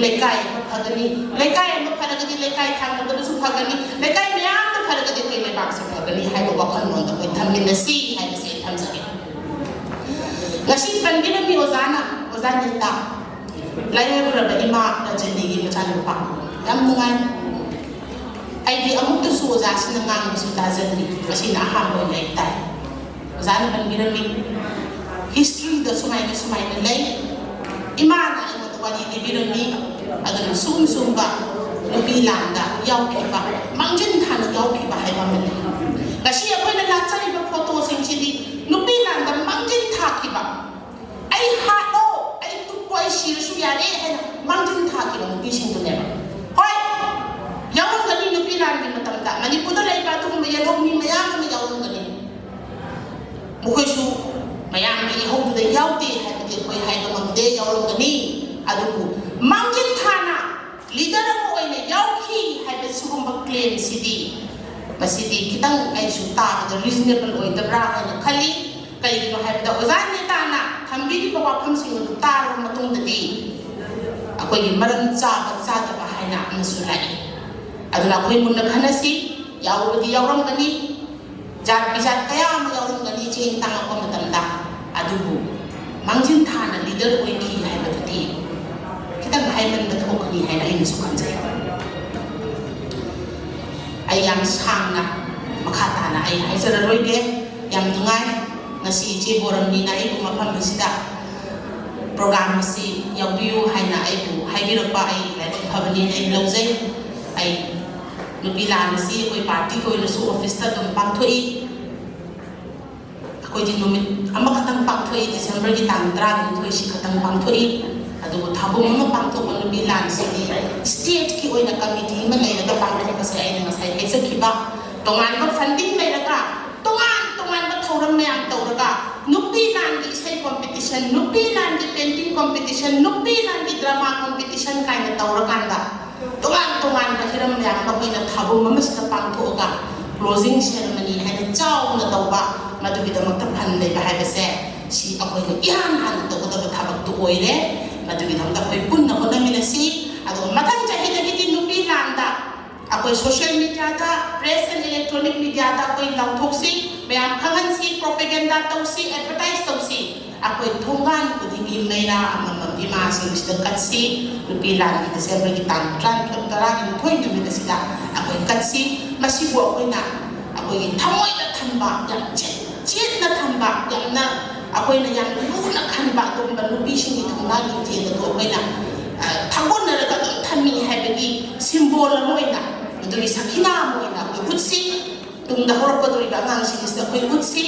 ꯂꯩꯀꯥꯏ ꯑꯃ ꯐꯒꯅꯤ, ꯂꯩꯀꯥꯏ ꯑꯃ ꯐꯔꯒꯗꯤ ꯂꯩꯀꯥꯏ ꯊꯪꯅꯕꯗꯁꯨ ꯐꯒꯅꯤ, ꯂꯩꯀꯥꯏ ꯃꯌꯥꯝꯅ ꯐꯔꯒꯗꯤ ꯑꯩꯈꯣꯏ ꯂꯩꯕꯥꯛꯁꯦ ꯐꯒꯅꯤ ꯍꯥꯏꯕ ꯋꯥꯈꯜꯂꯣꯟꯗ ꯑꯩꯈꯣꯏ ꯊꯝꯃꯤꯟꯅꯁꯤ ꯍꯥꯏꯕꯁꯦ ꯑꯩ ꯊꯝꯖꯒꯦ꯫ ꯉꯁꯤ ꯄꯟꯕꯤꯔꯝꯃꯤ ꯑꯣꯖꯥꯅ, ꯑꯣꯖꯥ ꯅꯤꯇꯥ, ꯂꯥꯏꯑꯣꯏꯈ꯭ꯔꯕ ꯏꯃꯥ ꯔꯖꯅꯤꯒꯤ ꯃꯆꯥꯅꯨꯄꯥ꯫ ꯌꯥꯝ ꯅꯨꯡꯉꯥꯏ꯫ ꯑꯩꯗꯤ ꯑꯃꯨꯛꯇꯁꯨ ꯑꯣꯖꯥꯁꯤꯅ ꯉꯥꯡꯕꯁꯨ ꯇꯥꯖꯗ꯭ꯔꯤ, ꯉꯁꯤꯅ ꯑꯍꯥꯟꯕ ꯑꯣꯏꯅ ꯑꯩ ꯇꯥꯏ꯫ ꯑꯣꯖꯥꯅ ꯄꯟꯕꯤꯔꯝꯃꯤ, ꯍꯤꯁꯇ꯭ꯔꯤꯗ ꯁꯨꯃꯥꯏꯅ ꯁꯨꯃꯥꯏꯅ ꯂꯩ, ꯏꯃꯥꯅ ꯑꯩꯉꯣꯟꯗ ꯋꯥꯔꯤ ꯂꯤꯕꯤꯔꯝꯃꯤ꯫ ꯑꯗꯨꯅ ꯁꯨꯝ ꯁꯨꯝꯕ ꯅꯨꯄꯤ ꯂꯥꯟꯗ ꯌꯥꯎꯈꯤꯕ, ꯃꯥꯡꯖꯤꯟ ꯊꯥꯅ ꯌꯥꯎꯈꯤꯕ ꯍꯥꯏꯕ ꯑꯃ ꯂꯩ꯫ ꯉꯁꯤ ꯑꯩꯈꯣꯏꯅ ꯂꯥꯠꯆꯔꯤꯕ ꯐꯣꯇꯣꯁꯤꯡꯁꯤꯗꯤ ꯅꯨꯄꯤ ꯂꯥꯟꯗ ꯃꯥꯡꯖꯤꯟ ꯊꯥꯈꯤꯕ, "ꯑꯩ ꯍꯥꯠꯂꯣ, ꯑꯩ ꯇꯨꯞꯄꯣ, ꯑꯩ ꯁꯤꯔꯁꯨ ꯌꯥꯔꯦ" ꯍꯥꯏꯅ ꯃꯥꯡꯖꯤꯟ ꯊꯥꯈꯤꯕ ꯅꯨꯄꯤꯁꯤꯡꯗꯨꯅꯦꯕ꯫ ꯍꯣꯏ, ꯌꯥꯎꯔꯝꯒꯅꯤ, ꯅꯨꯄꯤ ꯂꯥꯟꯒꯤ ꯃꯇꯝꯗ ꯃꯅꯤꯄꯨꯔꯗ ꯂꯩꯕ ꯑꯗꯨꯒꯨꯝꯕ ꯌꯦꯜꯍꯧꯃꯤ ꯃꯌꯥꯝ ꯑꯃ ꯌꯥꯎꯔꯝꯒꯅꯤ꯫ ꯃꯈꯣꯏꯁꯨ ꯃꯌꯥꯝꯒꯤ ꯏꯍꯧꯗꯨꯗ ꯌꯥꯎꯗꯦ ꯍꯥꯏꯕꯗꯤ ꯑꯩꯈꯣꯏ ꯍꯥꯏꯕ ꯉꯝꯗꯦ, ꯌꯥꯎꯔꯝꯒꯅꯤ꯫ ꯑꯗꯨꯕꯨ ꯃꯥꯡꯖꯤꯟ ꯊꯥꯅ ꯂꯤꯗꯔ ꯑꯃ ꯑꯣꯏꯅ ꯌꯥꯎꯈꯤ ꯍꯥꯏꯕ ꯁꯤꯒꯨꯝꯕ ꯀ꯭ꯂꯦꯝꯁꯤꯗꯤ, ꯃꯁꯤꯗꯤ ꯈꯤꯇꯪ ꯑꯩꯁꯨ ꯇꯥꯕꯗ ꯔꯤꯖꯅꯦꯕꯜ ꯑꯣꯏꯗꯕ꯭ꯔꯥ ꯍꯥꯏꯅ ꯈꯜꯂꯤ꯫ ꯀꯩꯒꯤꯅꯣ ꯍꯥꯏꯕꯗ ꯑꯣꯖꯥ ꯅꯦꯇꯥꯅ ꯊꯝꯕꯤꯔꯤꯕ ꯋꯥꯐꯝꯁꯤꯡ ꯑꯗꯨ ꯇꯥꯔꯕ ꯃꯇꯨꯡꯗꯗꯤ ꯑꯩꯈꯣꯏꯒꯤ ꯃꯔꯝ ꯆꯥꯕ ꯆꯥꯗꯕ ꯍꯥꯏꯅ ꯑꯃꯁꯨ ꯂꯥꯛꯏ꯫ ꯑꯗꯨꯅ ꯑꯩꯈꯣꯏ ꯃꯨꯟꯅ ꯈꯟꯅꯁꯤ꯫ ꯌꯥꯎꯕꯗꯤ ꯌꯥꯎꯔꯝꯒꯅꯤ, ꯖꯥꯠ ꯕꯤꯖꯥꯠ ꯀꯌꯥ ꯑꯃ ꯌꯥꯎꯔꯝꯒꯅꯤ ꯆꯦꯡ ꯇꯥꯡꯉꯛꯄ ꯃꯇꯝꯗ꯫ ꯑꯗꯨꯕꯨ ꯃꯥꯡꯖꯤꯟ ꯊꯥꯅ ꯂꯤꯗꯔ ꯑꯣꯏꯈꯤ ꯍꯥꯏꯕꯗꯨꯗꯤ ꯈꯤꯇꯪ ꯍꯥꯏꯃꯟꯕ ꯊꯣꯛꯀꯅꯤ ꯍꯥꯏꯅ ꯑꯩꯅꯁꯨ ꯈꯟꯖꯩ꯫ ꯑꯩ ꯌꯥꯝ ꯁꯥꯡꯅ ꯃꯈꯥ ꯇꯥꯅ ꯑꯩ ꯍꯥꯏꯖꯔꯔꯣꯏꯒꯦ꯫ ꯌꯥꯝ ꯅꯨꯡꯉꯥꯏ ꯉꯁꯤ ꯏꯆꯦ ꯕꯣꯔꯝꯅꯤꯅ ꯑꯩꯕꯨ ꯃꯐꯝ ꯑꯁꯤꯗ ꯄ꯭ꯔꯣꯒ꯭ꯔꯥꯝ ꯑꯁꯤ ꯌꯥꯎꯕꯤꯌꯨ ꯍꯥꯏꯅ ꯑꯩꯕꯨ ꯍꯥꯏꯕꯤꯔꯛꯄ꯫ ꯑꯩ ꯂꯥꯏꯕꯛ ꯐꯕꯅꯤꯅ ꯑꯩ ꯂꯧꯖꯩ꯫ ꯑꯩ ꯅꯨꯄꯤ ꯂꯥꯟ ꯑꯁꯤ ꯑꯩꯈꯣꯏ ꯄꯥꯔꯇꯤꯒꯤ ꯑꯣꯏꯅꯁꯨ ꯑꯣꯐꯤꯁꯇ ꯑꯗꯨꯝ ꯄꯥꯡꯊꯣꯛꯏ꯫ ꯑꯩꯈꯣꯏꯗꯤ ꯅꯨꯃꯤꯠ ꯑꯃꯈꯛꯇꯪ ꯄꯥꯡꯊꯣꯛꯏ, ꯗꯤꯁꯦꯝꯕꯔꯒꯤ ꯇꯥꯡ ꯇꯔꯥꯅꯤꯊꯣꯏꯁꯤ ꯈꯛꯇꯪ ꯄꯥꯡꯊꯣꯛꯏ꯫ ꯑꯗꯨꯕꯨ ꯊꯥꯕꯨꯝ ꯑꯃ ꯄꯥꯡꯊꯣꯛꯄ ꯅꯨꯄꯤ ꯂꯥꯟꯁꯤꯗꯤ ꯁ꯭ꯇꯦꯠꯀꯤ ꯑꯣꯏꯅ ꯀꯃꯤꯇꯤ ꯑꯃ ꯂꯩꯔꯒ ꯄꯥꯡꯊꯣꯛꯄꯁꯦ ꯑꯩꯅ ꯉꯁꯥꯏ ꯍꯥꯏꯖꯈꯤꯕ, ꯇꯣꯉꯥꯟꯕ ꯐꯟꯗꯤꯡ ꯂꯩꯔꯒ, ꯇꯣꯉꯥꯟ ꯇꯣꯉꯥꯟꯕ ꯊꯧꯔꯝ ꯃꯌꯥꯝ ꯇꯧꯔꯒ, ꯅꯨꯄꯤ ꯂꯥꯟꯒꯤ ꯏꯁꯩ ꯀꯣꯝꯄꯤꯇꯤꯁꯟ, ꯅꯨꯄꯤ ꯂꯥꯟꯒꯤ ꯄꯦꯟꯇꯤꯡ ꯀꯣꯝꯄꯤꯇꯤꯁꯟ, ꯅꯨꯄꯤ ꯂꯥꯟꯒꯤ ꯗ꯭ꯔꯃꯥ ꯀꯣꯝꯄꯤꯇꯤꯁꯟ ꯀꯥꯏꯅ ꯇꯧꯔꯀꯥꯟꯗ, ꯇꯣꯉꯥꯟ ꯇꯣꯉꯥꯟꯕ ꯍꯤꯔꯝ ꯃꯌꯥꯝ ꯑꯃ ꯑꯩꯈꯣꯏꯅ ꯊꯥꯕꯨꯝ ꯑꯃꯁꯤꯗ ꯄꯥꯡꯊꯣꯛꯑꯒ closing ceremony ꯍꯥꯏꯅ ꯆꯥꯎꯅ ꯇꯧꯕ, ꯃꯗꯨꯒꯤꯗꯃꯛꯇ fund ꯂꯩꯕ ꯍꯥꯏꯕꯁꯦ ꯁꯤ ꯑꯩꯈꯣꯏꯅ ꯏꯍꯥꯟ ꯍꯥꯟꯅ ꯇꯧꯒꯗꯕ ꯊꯕꯛꯇꯨ ꯑꯣꯏꯔꯦ꯫ ꯃꯗꯨꯒꯤꯗꯃꯛꯇ ꯑꯩꯈꯣꯏ ꯄꯨꯟꯅ ꯍꯣꯠꯅꯃꯤꯟꯅꯁꯤ꯫ ꯑꯗꯨꯒ ꯃꯊꯪ ꯆꯍꯤꯗꯒꯤꯗꯤ ꯅꯨꯄꯤ ꯂꯥꯟꯗ ꯑꯩꯈꯣꯏ social mediaꯗ, press and electronic mediaꯗ ꯑꯩꯈꯣꯏ ꯂꯥꯎꯊꯣꯛꯁꯤ, ꯃꯌꯥꯝ ꯈꯪꯍꯟꯁꯤ, propaganda ꯇꯧꯁꯤ, advertise ꯇꯧꯁꯤ꯫ ꯑꯩꯈꯣꯏ ꯊꯣꯡꯒꯥꯟ ꯈꯨꯗꯤꯡꯒꯤ ꯃꯩꯔꯥ ꯑꯃꯃꯝ ꯏꯃꯥꯁꯤꯡꯁꯤꯗ ꯀꯠꯁꯤ꯫ ꯅꯨꯄꯤ ꯂꯥꯟꯒꯤ Decemberꯒꯤ ꯇꯥꯡ ꯇꯔꯥꯅꯤꯊꯣꯏ, ꯇꯔꯥꯅꯤꯊꯣꯏ ꯅꯨꯃꯤꯠ ꯑꯁꯤꯗ ꯑꯩꯈꯣꯏ ꯀꯠꯁꯤ꯫ ꯃꯁꯤꯕꯨ ꯑꯩꯈꯣꯏꯅ ꯑꯩꯈꯣꯏꯒꯤ ꯊꯃꯣꯏꯗ ꯊꯝꯕ, ꯌꯥꯝ ꯆꯦꯠ-, ꯆꯦꯠꯅ ꯊꯝꯕ, ꯌꯥꯝꯅ ꯑꯩꯈꯣꯏꯅ ꯌꯥꯝꯅ ꯂꯨꯅ ꯈꯟꯕ ꯑꯗꯨꯒꯨꯝꯕ ꯅꯨꯄꯤꯁꯤꯡꯒꯤ ꯊꯧꯅꯥ ꯂꯤꯡꯖꯦꯜ ꯑꯗꯨ ꯑꯩꯈꯣꯏꯅ, ꯑ, ꯊꯥꯒꯣꯟꯅꯔꯒ ꯑꯗꯨꯝ ꯊꯝꯃꯤ ꯍꯥꯏꯕꯒꯤ symbol ꯑꯃ ꯑꯣꯏꯅ, ꯑꯗꯨꯒꯤ ꯁꯈꯤꯅꯥ ꯑꯃ ꯑꯣꯏꯅ ꯑꯩꯈꯣꯏ ꯎꯠꯁꯤ꯫ ꯇꯨꯡꯗ ꯍꯧꯔꯛꯀꯗꯧꯔꯤꯕ ꯑꯉꯥꯡꯁꯤꯡꯁꯤꯗ ꯑꯩꯈꯣꯏ ꯎꯠꯁꯤ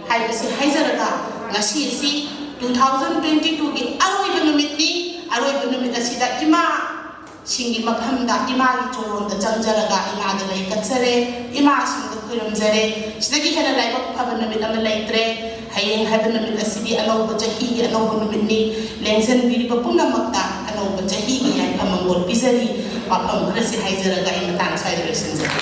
ꯍꯥꯏꯕꯁꯤ ꯍꯥꯏꯖꯔꯒ, ꯉꯁꯤ ꯑꯁꯤ two thousand twenty twoꯒꯤ ꯑꯔꯣꯏꯕ ꯅꯨꯃꯤꯠꯅꯤ꯫ ꯑꯔꯣꯏꯕ ꯅꯨꯃꯤꯠ ꯑꯁꯤꯗ ꯏꯃꯥꯁꯤꯡꯒꯤ ꯃꯐꯝꯗ, ꯏꯃꯥꯒꯤ ꯆꯣꯔꯣꯟꯗ ꯆꯪꯖꯔꯒ ꯏꯃꯥꯗ ꯂꯩ ꯀꯠꯆꯔꯦ, ꯏꯃꯥꯁꯤꯡꯗ ꯈꯨꯔꯨꯝꯖꯔꯦ꯫ ꯁꯤꯗꯒꯤ ꯍꯦꯟꯅ ꯂꯥꯏꯕꯛ ꯐꯕ ꯅꯨꯃꯤꯠ ꯑꯃ ꯂꯩꯇ꯭ꯔꯦ꯫ ꯍꯌꯦꯡ ꯍꯥꯏꯕ ꯅꯨꯃꯤꯠ ꯑꯁꯤꯗꯤ ꯑꯅꯧꯕ ꯆꯍꯤꯒꯤ ꯑꯅꯧꯕ ꯅꯨꯃꯤꯠꯅꯤ꯫ ꯂꯦꯡꯖꯟꯕꯤꯔꯤꯕ ꯄꯨꯝꯅꯃꯛꯇ ꯑꯅꯧꯕ ꯆꯍꯤꯒꯤ ꯌꯥꯏꯐ ꯃꯪꯒꯣꯜ ꯄꯤꯖꯔꯤ꯫ ꯋꯥꯐꯝ ꯈꯔꯁꯤ ꯍꯥꯏꯖꯔꯒ ꯑꯩ ꯃꯇꯥꯡ ꯑꯁ꯭ꯋꯥꯏꯗ ꯂꯣꯏꯁꯤꯟꯖꯔꯦ꯫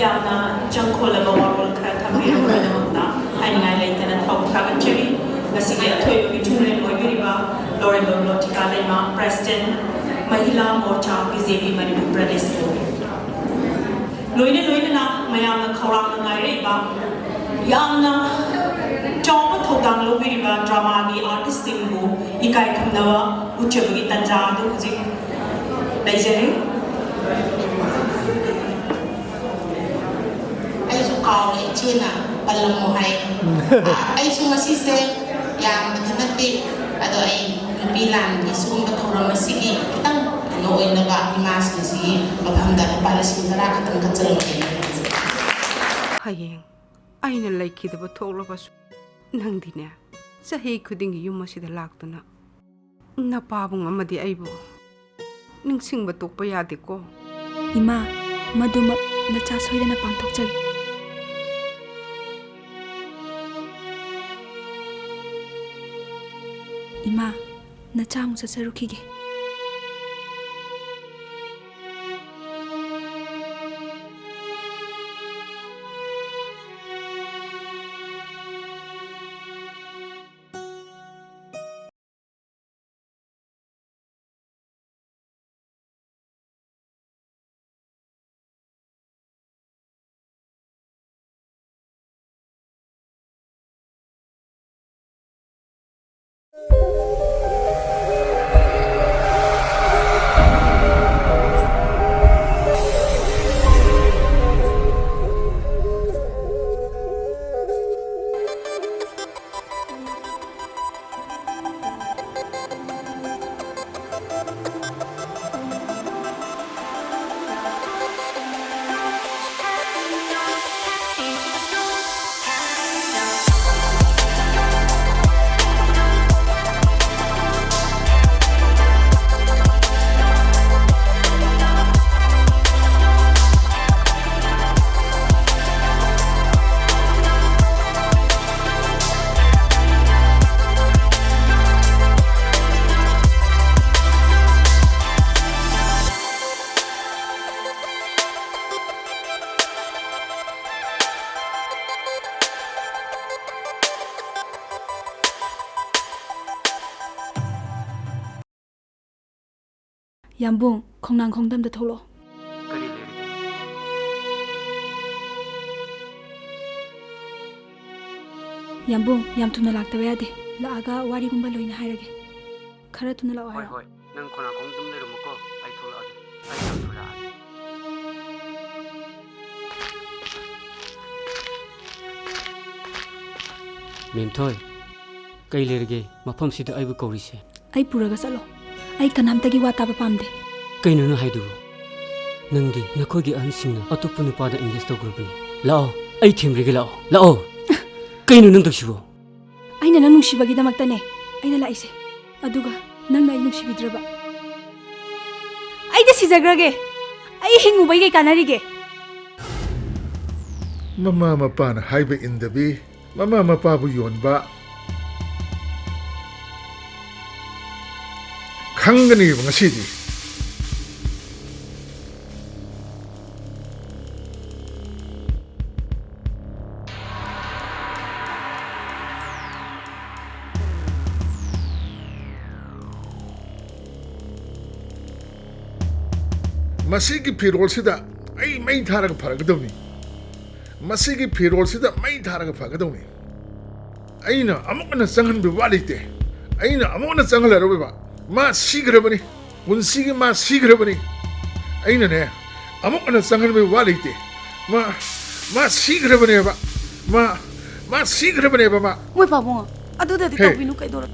ꯌꯥꯝꯅ ꯏꯆꯪ ꯈꯣꯜꯂꯕ ꯋꯥꯔꯣꯜ ꯈꯔ ꯊꯝꯕꯤꯔꯕꯒꯤꯗꯃꯛꯇ ꯍꯥꯏꯅꯤꯡꯉꯥꯏ ꯂꯩꯇꯅ ꯊꯧ ꯊꯥꯒꯠꯆꯔꯤ꯫ ꯉꯁꯤꯒꯤ ꯑꯊꯣꯏꯕ ꯃꯤꯊꯨꯡꯂꯦꯟ ꯑꯣꯏꯕꯤꯔꯤꯕ ꯂꯣꯔꯦꯟꯕꯝ ꯂꯣꯇꯤꯀꯥ ꯂꯩꯃ, President, Mahila Morcha, B J P Manipur ꯄ꯭ꯔꯗꯦꯁꯄꯨ꯫ ꯂꯣꯏꯅ ꯂꯣꯏꯅꯅ ꯃꯌꯥꯝꯅ ꯈꯧꯔꯥꯡꯅ ꯉꯥꯏꯔꯛꯏꯕ, ꯌꯥꯝꯅ ꯆꯥꯎꯕ ꯊꯧꯗꯥꯡ ꯂꯧꯕꯤꯔꯤꯕ dramaꯒꯤ artistꯁꯤꯡꯕꯨ ꯏꯀꯥꯏ ꯈꯨꯝꯅꯕ ꯎꯠꯆꯕꯒꯤ ꯇꯥꯟꯖꯥ ꯑꯗꯨ ꯍꯧꯖꯤꯛ ꯂꯩꯖꯔꯤ꯫ ꯑꯩꯁꯨ ꯀꯥꯎꯔꯦ, ꯏꯆꯦꯅ ꯄꯜꯂꯝꯃꯣ ꯍꯥꯏ꯫ ꯑ, ꯑꯩꯁꯨ ꯉꯁꯤꯁꯦ ꯌꯥꯝꯕꯗꯤ ꯅꯠꯇꯦ, ꯑꯗꯣ ꯑꯩ ꯅꯨꯄꯤ ꯂꯥꯟꯒꯤ ꯁꯤꯒꯨꯝꯕ ꯊꯧꯔꯝ ꯑꯁꯤꯒꯤ ꯈꯤꯇꯪ ꯀꯩꯅꯣ ꯑꯣꯏꯅꯕ ꯏꯃꯥꯁꯤꯡꯁꯤꯒꯤ ꯃꯐꯝꯗ ꯂꯨꯄꯥ ꯂꯤꯁꯤꯡ ꯇꯔꯥ ꯈꯛꯇꯪ ꯀꯠꯆꯔꯝꯒꯦ꯫ ꯍꯌꯦꯡ ꯑꯩꯅ ꯂꯩꯈꯤꯗꯕ ꯊꯣꯛꯂꯕꯁꯨ, ꯅꯪꯗꯤꯅꯦ, ꯆꯍꯤ ꯈꯨꯗꯤꯡꯒꯤ ꯌꯨꯝ ꯑꯁꯤꯗ ꯂꯥꯛꯇꯨꯅ ꯅꯄꯥꯕꯨꯡ ꯑꯃꯗꯤ ꯑꯩꯕꯨ ꯅꯤꯡꯁꯤꯡꯕ ꯇꯣꯛꯄ ꯌꯥꯗꯦꯀꯣ꯫ ꯏꯃꯥ, ꯃꯗꯨꯃꯛ ꯅꯆꯥ ꯁꯣꯏꯗꯅ ꯄꯥꯡꯊꯣꯛꯆꯒꯦ꯫ ꯏꯃꯥ, ꯅꯆꯥ ꯑꯃꯨꯛ ꯆꯠꯆꯔꯨꯈꯤꯒꯦ꯫ ꯌꯥꯝꯕꯨꯡ, ꯈꯣꯡꯅꯥꯡ ꯈꯣꯡꯗ ꯑꯝꯇ ꯊꯣꯛꯂꯛꯑꯣ꯫ ꯀꯔꯤ ꯂꯩꯔꯒꯦ? ꯌꯥꯝꯕꯨꯡ, ꯌꯥꯝ ꯊꯨꯅ ꯂꯥꯛꯇꯕ ꯌꯥꯗꯦ꯫ ꯂꯥꯛꯑꯒ ꯋꯥꯔꯤꯒꯨꯝꯕ ꯂꯣꯏꯅ ꯍꯥꯏꯔꯒꯦ꯫ ꯈꯔ ꯊꯨꯅ ꯂꯥꯛꯑꯣ ꯍꯣꯏ, ꯍꯥꯏꯔꯣ꯫ ꯍꯣꯏ꯫ ꯅꯪ ꯈꯣꯡꯅꯥꯡ ꯈꯣꯡꯗ ꯑꯗꯨꯝ ꯂꯩꯔꯝꯃꯨꯀꯣ꯫ ꯑꯩ ꯊꯣꯛꯂꯛꯑꯒꯦ꯫ ꯑꯩ ꯌꯥꯝ ꯊꯨꯅ ꯂꯥꯛꯑꯒꯦ꯫ ꯃꯦꯝꯊꯣꯏ, ꯀꯩ ꯂꯩꯔꯒꯦ? ꯃꯐꯝꯁꯤꯗ ꯑꯩꯕꯨ ꯀꯧꯔꯤꯁꯦ? ꯑꯩ ꯄꯨꯔꯒ ꯆꯠꯂꯣ꯫ ꯑꯩ ꯀꯅꯥꯝꯇꯒꯤ ꯋꯥ ꯇꯥꯕ ꯄꯥꯝꯗꯦ꯫ ꯀꯩꯅꯣ ꯅꯪ ꯍꯥꯏꯗꯨꯕꯨ? ꯅꯪꯗꯤ ꯅꯈꯣꯏꯒꯤ ꯑꯍꯟꯁꯤꯡꯅ ꯑꯇꯣꯞꯄ ꯅꯨꯄꯥꯗ engage ꯇꯧꯈ꯭ꯔꯕꯅꯤ꯫ ꯂꯥꯛꯑꯣ, ꯑꯩ ꯊꯦꯝꯕꯤꯔꯒꯦ, ꯂꯥꯛꯑꯣ꯫ ꯂꯥꯛꯑꯣ꯫ ꯀꯩꯅꯣ ꯅꯪ ꯇꯧꯁꯤꯕꯣ? ꯑꯩꯅ ꯅꯪ ꯅꯨꯡꯁꯤꯕꯒꯤꯗꯃꯛꯇꯅꯦ ꯑꯩꯅ ꯂꯥꯛꯏꯁꯦ꯫ ꯑꯗꯨꯒ ꯅꯪꯅ ꯑꯩ ꯅꯨꯡꯁꯤꯕꯤꯗ꯭ꯔꯕ? ꯑꯩꯗꯤ ꯁꯤꯖꯈ꯭ꯔꯒꯦ꯫ ꯑꯩ ꯍꯤꯡꯉꯨꯕꯩ ꯀꯩ ꯀꯥꯟꯅꯔꯤꯒꯦ? ꯃꯃꯥ ꯃꯄꯥꯅ ꯍꯥꯏꯕ ꯏꯟꯗꯕꯤ, ꯃꯃꯥ ꯃꯄꯥꯕꯨ ꯌꯣꯟꯕ, ꯈꯪꯒꯅꯦꯕ ꯉꯁꯤꯗꯤ꯫ ꯃꯁꯤꯒꯤ ꯐꯤꯔꯣꯜꯁꯤꯗ ꯑꯩ ꯃꯩ ꯊꯥꯔꯒ ꯐꯔꯒꯗꯕꯅꯤ꯫ ꯃꯁꯤꯒꯤ ꯐꯤꯔꯣꯜꯁꯤꯗ ꯃꯩ ꯊꯥꯔꯒ ꯐꯒꯗꯕꯅꯤ꯫ ꯑꯩꯅ ꯑꯃꯨꯛ ꯍꯟꯅ ꯆꯪꯍꯟꯕ ꯋꯥ ꯂꯩꯇꯦ꯫ ꯑꯩꯅ ꯑꯃꯨꯛ ꯍꯟꯅ ꯆꯪꯍꯜꯂꯔꯣꯏꯕ꯫ ꯃꯥ ꯁꯤꯈ꯭ꯔꯕꯅꯤ꯫ ꯄꯨꯟꯁꯤꯒꯤ ꯃꯥ ꯁꯤꯈ꯭ꯔꯕꯅꯤ꯫ ꯑꯩꯅꯅꯦ, ꯑꯃꯨꯛ ꯍꯟꯅ ꯆꯪꯍꯟꯕꯒꯤ ꯋꯥ ꯂꯩꯇꯦ꯫ ꯃꯥ, ꯃꯥ ꯁꯤꯈ꯭ꯔꯕꯅꯦꯕ꯫ ꯃꯥ, ꯃꯥ ꯁꯤꯈ꯭ꯔꯕꯅꯦꯕ, ꯃꯥ꯫ ꯃꯣꯏ ꯄꯥꯕꯨꯡ, ꯑꯗꯨꯗꯗꯤ ꯍꯦ꯫ ꯇꯧꯕꯤꯅꯨ ꯀꯩꯗꯧꯔ-,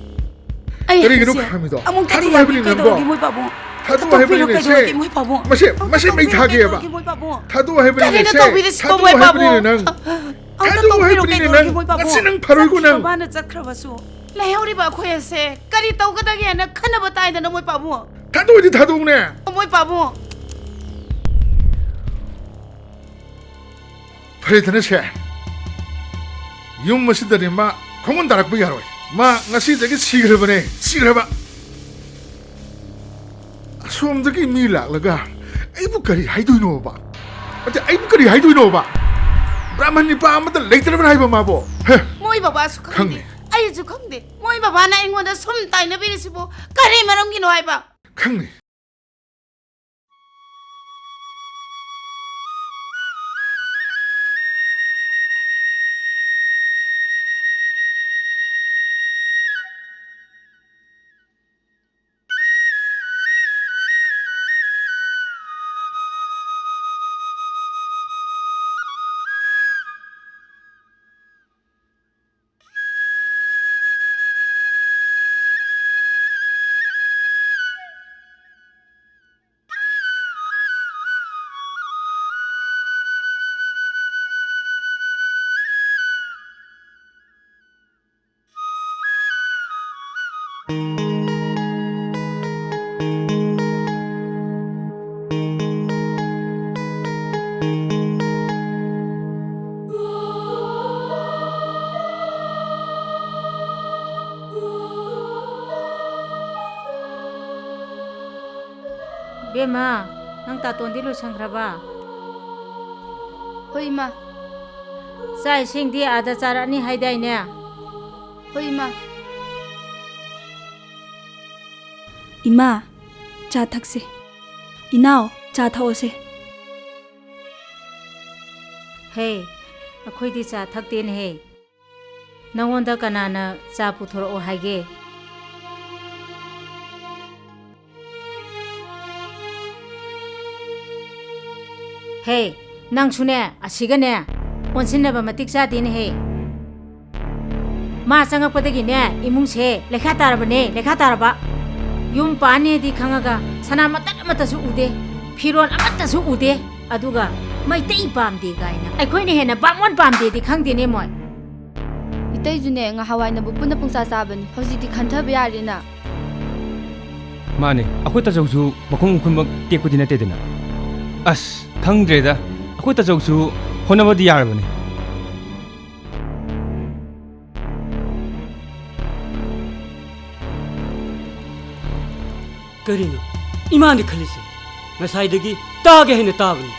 ꯑꯩ ꯀꯔꯤꯒꯤꯅꯣ ꯍꯥꯏꯁꯦ ꯈꯥꯝꯃꯤꯗꯣ? ꯑꯃꯨꯛꯇꯗꯤ ꯊꯥꯗꯣꯛꯑꯣ ꯌꯥꯅꯤ ꯍꯥꯏꯕꯅꯤꯅꯦ ꯀꯩꯗꯧꯔꯒꯦ, ꯅꯪꯕꯣ꯫ ꯃꯣꯏ ꯄꯥꯕꯨꯡ? ꯑꯝꯇ ꯊꯥꯗꯣꯛꯑꯣ ꯍꯥꯏꯕꯅꯤꯅꯦ, ꯇꯣꯛꯄꯤꯔꯣ ꯁꯦ꯫ ꯀꯩꯗꯧꯔꯒꯦ, ꯃꯣꯏ ꯄꯥꯕꯨꯡ? ꯃꯁꯦ, ꯑꯝꯇ ꯃꯁꯦ ꯃꯩ ꯇꯣꯛꯄꯤꯔꯣ ꯊꯥꯒꯦꯕ꯫ ꯀꯩꯗꯧꯔꯒꯦ, ꯃꯣꯏ ꯄꯥꯕꯨꯡ? ꯊꯥꯗꯣꯛꯑꯣ ꯍꯥꯏꯕꯅꯤꯅꯦ, ꯀꯔꯤꯅꯣ ꯁꯦ꯫ ꯇꯧꯕꯤꯔꯤꯁꯤꯕꯣ, ꯊꯥꯗꯣꯛꯑꯣ ꯃꯣꯏ ꯍꯥꯏꯕꯅꯤꯅꯦ, ꯄꯥꯕꯨꯡ? ꯅꯪ꯫ ꯑꯝꯇ ꯊꯥꯗꯣꯛꯑꯣ ꯇꯣꯛꯄꯤꯔꯣ ꯍꯥꯏꯕꯅꯤꯅꯦ, ꯀꯩꯗꯧꯔꯒꯦ, ꯅꯪ꯫ ꯃꯣꯏ ꯄꯥꯕꯨꯡ? ꯉꯁꯤ ꯅꯪ ꯐꯔꯣꯏꯀꯣ, ꯆꯠꯈꯤꯕ ꯅꯪ꯫ ꯃꯥꯅ ꯆꯠꯈ꯭ꯔꯕꯁꯨ꯫ ꯂꯩꯍꯧꯔꯤꯕ ꯑꯩꯈꯣꯏ ꯑꯁꯦ ꯀꯔꯤ ꯇꯧꯒꯗꯒꯦꯅ ꯈꯟꯅꯕ ꯇꯥꯏꯗꯅ, ꯃꯣꯏ ꯄꯥꯕꯨꯡ꯫ ꯊꯥꯗꯣꯛꯑꯣꯗꯤ ꯊꯥꯗꯣꯛꯎꯅꯦ꯫ ꯃꯣꯏ ꯄꯥꯕꯨꯡ꯫ ꯐꯔꯦꯗꯅ ꯁꯦ, ꯌꯨꯝ ꯑꯁꯤꯗꯅꯦ ꯃꯥ ꯈꯣꯡꯒꯨꯟ ꯇꯥꯔꯛꯄ ꯌꯥꯔꯣꯏ꯫ ꯃꯥ ꯉꯁꯤꯗꯒꯤ ꯁꯤꯈ꯭ꯔꯕꯅꯦ, ꯁꯤꯈ꯭ꯔꯕ꯫ ꯑꯁꯣꯝꯗꯒꯤ ꯃꯤ ꯂꯥꯛꯂꯒ ꯑꯩꯕꯨ ꯀꯔꯤ ꯍꯥꯏꯗꯣꯏꯅꯣꯕ? ꯑꯠꯇꯦ, ꯑꯩꯕꯨ ꯀꯔꯤ ꯍꯥꯏꯗꯣꯏꯅꯣꯕ? ꯕ꯭ꯔꯥꯍꯃꯟ ꯅꯤꯄꯥ ꯑꯃꯠꯇ ꯂꯩꯇ꯭ꯔꯕ꯭ꯔꯥ ꯍꯥꯏꯕ ꯃꯥꯕꯣ? ꯍꯦ? ꯃꯣꯏ ꯕꯕꯥꯁꯨ ꯈꯪꯗꯦ, ꯈꯪꯉꯦ꯫ ꯑꯩꯁꯨ ꯈꯪꯗꯦ꯫ ꯃꯣꯏ ꯕꯕꯥꯅ ꯑꯩꯉꯣꯟꯗ ꯁꯨꯝ ꯇꯥꯏꯅꯕꯤꯔꯤꯁꯤꯕꯨ ꯀꯔꯤ ꯃꯔꯝꯒꯤꯅꯣ ꯍꯥꯏꯕ? ꯈꯪꯉꯦ꯫ ꯏꯕꯦꯝꯃ, ꯅꯪ ꯇꯥꯇꯣꯟꯗꯤ ꯂꯣꯏꯁꯟꯈ꯭ꯔꯕ? ꯍꯣꯏ, ꯏꯃꯥ꯫ ꯆꯥꯛ ꯏꯁꯤꯡꯗꯤ ꯑꯥꯗ ꯆꯥꯔꯛꯑꯅꯤ ꯍꯥꯏꯗꯥꯏꯅꯦ? ꯍꯣꯏ, ꯏꯃꯥ꯫ ꯏꯃꯥ, ꯆꯥ ꯊꯛꯁꯦ꯫ ꯏꯅꯥꯎ, ꯆꯥ ꯊꯛꯑꯣꯁꯦ꯫ ꯍꯦ, ꯑꯩꯈꯣꯏꯗꯤ ꯆꯥ ꯊꯛꯇꯦꯅꯦꯍꯦ꯫ ꯅꯉꯣꯟꯗ ꯀꯅꯥꯅ ꯆꯥ ꯄꯨꯊꯣꯔꯛꯑꯣ ꯍꯥꯏꯒꯦ? ꯍꯦ, ꯅꯪꯁꯨꯅꯦ, ꯑꯁꯤꯒꯅꯦ, ꯑꯣꯟꯁꯤꯟꯅꯕ ꯃꯇꯤꯛ ꯆꯥꯗꯦꯅꯦꯍꯦ꯫ ꯃꯥ ꯆꯪꯉꯛꯄꯗꯒꯤꯅꯦ, ꯏꯃꯨꯡꯁꯦ ꯂꯩꯈꯥ ꯇꯥꯔꯕꯅꯦ, ꯂꯩꯈꯥ ꯇꯥꯔꯕ꯫ ꯌꯨꯝ ꯄꯥꯟꯅꯦꯗꯤ ꯈꯪꯉꯒ ꯁꯅꯥ ꯃꯇꯠ ꯑꯃꯠꯇꯁꯨ ꯎꯗꯦ, ꯐꯤꯔꯣꯜ ꯑꯃꯠꯇꯁꯨ ꯎꯗꯦ꯫ ꯑꯗꯨꯒ ꯃꯩꯇꯩ ꯄꯥꯝꯗꯦ ꯀꯥꯏꯅ ꯑꯩꯈꯣꯏꯅ ꯍꯦꯟꯅ ꯕꯥꯃꯣꯟ ꯄꯥꯝꯗꯦꯗꯤ ꯈꯪꯗꯦꯅꯦ ꯃꯣꯏ꯫ ꯏꯇꯩꯁꯨꯅꯦ, ꯉꯍꯥꯟꯋꯥꯏꯅꯕꯨ ꯄꯨꯟꯅ ꯄꯨꯡꯆꯥ ꯆꯥꯕꯅꯤ, ꯍꯧꯖꯤꯛꯇꯤ ꯈꯟꯊꯕ ꯌꯥꯔꯦꯅ꯫ ꯃꯥꯅꯦ, ꯑꯩꯈꯣꯏ ꯇꯥꯆꯧꯁꯨ ꯃꯈꯣꯡ ꯃꯈꯨꯟꯃꯛ ꯇꯦꯛꯄꯗꯤ ꯅꯠꯇꯦꯗꯅ꯫ ꯑꯁ, ꯈꯪꯗ꯭ꯔꯦꯗ, ꯑꯩꯈꯣꯏ ꯇꯥꯆꯧꯁꯨ ꯍꯣꯠꯅꯕꯗꯤ ꯌꯥꯔꯕꯅꯤ꯫ ꯀꯔꯤꯅꯣ ꯏꯃꯥꯅ ꯈꯜꯂꯤꯁꯦ? ꯉꯁꯥꯏꯗꯒꯤ ꯇꯥꯒꯦ ꯍꯥꯏꯅ ꯇꯥꯕꯅꯤ꯫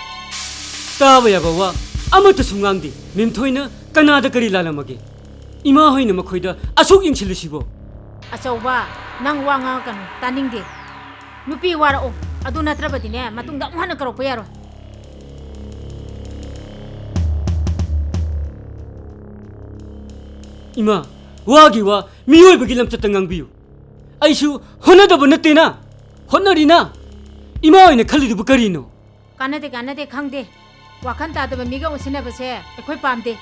ꯇꯥꯕ ꯌꯥꯕ ꯋꯥ ꯑꯃꯠꯇꯁꯨ ꯉꯥꯡꯗꯦ꯫ ꯃꯦꯝꯊꯣꯏꯅ ꯀꯅꯥꯗ ꯀꯔꯤ ꯂꯥꯜꯂꯝꯃꯒꯦ? ꯏꯃꯥ ꯍꯣꯏꯅ ꯃꯈꯣꯏꯗ ꯑꯁꯨꯛ ꯌꯦꯡꯁꯤꯜꯂꯤꯁꯤꯕꯣ? ꯑꯆꯧꯕ, ꯅꯪ ꯋꯥ ꯉꯥꯡꯉꯛꯀꯅꯨ, ꯇꯥꯅꯤꯡꯗꯦ꯫ ꯅꯨꯄꯤ ꯋꯥꯔꯛꯑꯣ, ꯑꯗꯨ ꯅꯠꯇ꯭ꯔꯕꯗꯤꯅꯦ, ꯃꯇꯨꯡꯗ ꯑꯃꯨꯛ ꯍꯟꯅ ꯀꯧꯔꯛꯄ ꯌꯥꯔꯣꯏ꯫ ꯏꯃꯥ, ꯋꯥꯒꯤ ꯋꯥ, ꯃꯤꯑꯣꯏꯕꯒꯤ ꯂꯝꯆꯠꯇ ꯉꯥꯡꯕꯤꯌꯨ꯫ ꯑꯩꯁꯨ ꯍꯣꯠꯅꯗꯕ ꯅꯠꯇꯦꯅ, ꯍꯣꯠꯅꯔꯤꯅ꯫ ꯏꯃꯥ ꯑꯣꯏꯅ ꯈꯜꯂꯤꯗꯨꯕꯨ ꯀꯔꯤꯅꯣ? ꯀꯥꯟꯅꯗꯦ, ꯀꯥꯟꯅꯗꯦ, ꯈꯪꯗꯦ꯫ ꯋꯥꯈꯜ ꯇꯥꯗꯕ ꯃꯤꯒ ꯑꯣꯟꯁꯤꯟꯅꯕꯁꯦ ꯑꯩꯈꯣꯏ ꯄꯥꯝꯗꯦ꯫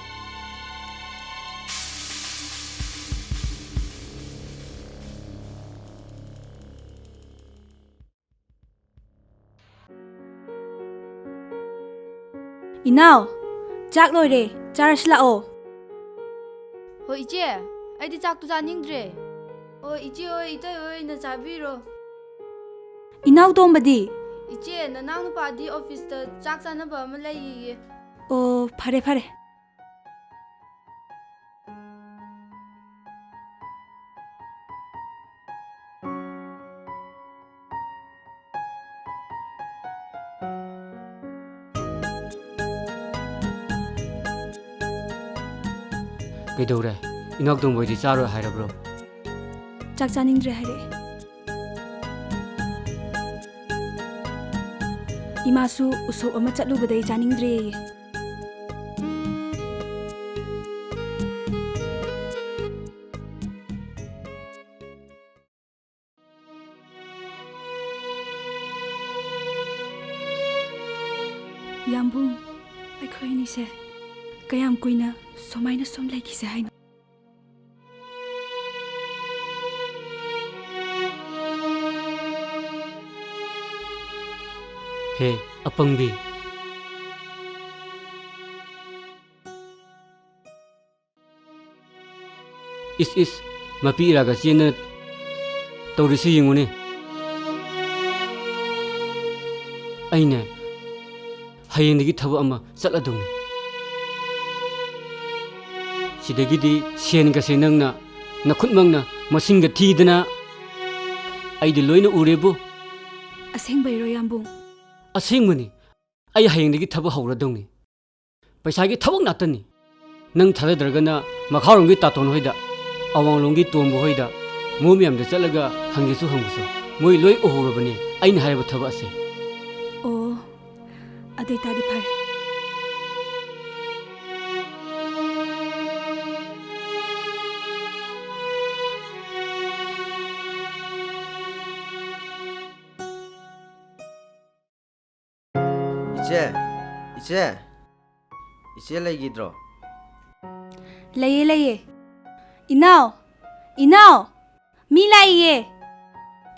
ꯏꯅꯥꯎ, ꯆꯥꯛ ꯂꯣꯏꯔꯦ, ꯆꯥꯔꯁꯤ ꯂꯥꯛꯑꯣ꯫ ꯍꯣꯏ ꯏꯆꯦ, ꯑꯩꯗꯤ ꯆꯥꯛꯇꯨ ꯆꯥꯅꯤꯡꯗ꯭ꯔꯦ꯫ ꯑꯣ ꯏꯆꯦ ꯍꯣꯏ, ꯏꯇꯩ ꯍꯣꯏ ꯑꯣꯏꯅ ꯆꯥꯕꯤꯔꯣ꯫ ꯏꯅꯥꯎ ꯇꯣꯝꯕꯗꯤ? ꯏꯆꯦ, ꯅꯅꯥꯎ ꯅꯨꯄꯥꯗꯤ ꯑꯣꯐꯤꯁꯇ ꯆꯥꯛ ꯆꯥꯅꯕ ꯑꯃ ꯂꯩꯌꯦꯌꯦ꯫ ꯑꯣ, ꯐꯔꯦ ꯐꯔꯦ꯫ ꯀꯩꯗꯧꯔꯦ? ꯏꯅꯥꯎꯇꯣꯝꯕ ꯍꯣꯏꯗꯤ ꯆꯥꯔꯣꯏ ꯍꯥꯏꯔꯕ꯭ꯔꯣ? ꯆꯥꯛ ꯆꯥꯅꯤꯡꯗ꯭ꯔꯦ ꯍꯥꯏꯔꯛꯑꯦ꯫ ꯏꯃꯥꯁꯨ ꯎꯁꯣꯞ ꯑꯃ ꯆꯠꯂꯨꯕꯗꯩ ꯆꯥꯅꯤꯡꯗ꯭ꯔꯦꯌꯦ꯫ ꯌꯥꯝꯕꯨꯡ, ꯑꯩꯈꯣꯏ ꯑꯅꯤꯁꯦ ꯀꯌꯥꯝ ꯀꯨꯏꯅ ꯁꯨꯃꯥꯏꯅ ꯁꯨꯝ ꯂꯩꯈꯤꯁꯦ ꯍꯥꯏꯅꯣ? ꯍꯦ, ꯑꯄꯪꯕꯤ꯫ ꯏꯁ, ꯏꯁ, ꯃꯄꯤ ꯏꯔꯥꯒ ꯆꯦꯟꯗꯅ ꯇꯧꯔꯤꯁꯤ ꯌꯦꯡꯉꯨꯅꯦ꯫ ꯑꯩꯅꯦ, ꯍꯌꯦꯡꯗꯒꯤ ꯊꯕꯛ ꯑꯃ ꯆꯠꯂꯗꯧꯅꯤ꯫ ꯁꯤꯗꯒꯤꯗꯤ ꯁꯦꯟꯒꯁꯦ ꯅꯪꯅ ꯅꯈꯨꯠꯃꯛꯅ ꯃꯁꯤꯡꯒ ꯊꯤꯗꯅ ꯑꯩꯗꯤ ꯂꯣꯏꯅ ꯎꯔꯦꯕꯨ꯫ ꯑꯁꯦꯡꯕꯩꯔꯣ, ꯌꯥꯝꯕꯨꯡ? ꯑꯁꯦꯡꯕꯅꯤ꯫ ꯑꯩ ꯍꯌꯦꯡꯗꯒꯤ ꯊꯕꯛ ꯍꯧꯔꯗꯧꯅꯤ꯫ ꯄꯩꯁꯥꯒꯤ ꯊꯕꯛ ꯉꯥꯛꯇꯅꯤ꯫ ꯅꯪ ꯊꯥꯖꯗ꯭ꯔꯒꯅ ꯃꯈꯥꯔꯣꯝꯒꯤ ꯇꯥꯇꯣꯟ ꯍꯣꯏꯗ, ꯑꯋꯥꯡꯂꯣꯝꯒꯤ ꯇꯣꯝꯕ ꯍꯣꯏꯗ, ꯃꯣꯏ ꯃꯌꯥꯝꯗ ꯆꯠꯂꯒ ꯍꯪꯒꯦꯁꯨ ꯍꯪꯉꯨꯁꯨ꯫ ꯃꯣꯏ ꯂꯣꯏ ꯎꯍꯧꯔꯕꯅꯤ ꯑꯩꯅ ꯍꯥꯏꯔꯤꯕ ꯊꯕꯛ ꯑꯁꯦ꯫ ꯑꯣ, ꯑꯗꯨ ꯑꯣꯏꯇꯥꯔꯗꯤ ꯐꯔꯦ꯫ ꯏꯆꯦ, ꯏꯆꯦ, ꯏꯆꯦ ꯂꯩꯈꯤꯗ꯭ꯔꯣ? ꯂꯩꯌꯦ, ꯂꯩꯌꯦ꯫ ꯏꯅꯥꯎ, ꯏꯅꯥꯎ, ꯃꯤ ꯂꯥꯛꯏꯌꯦ꯫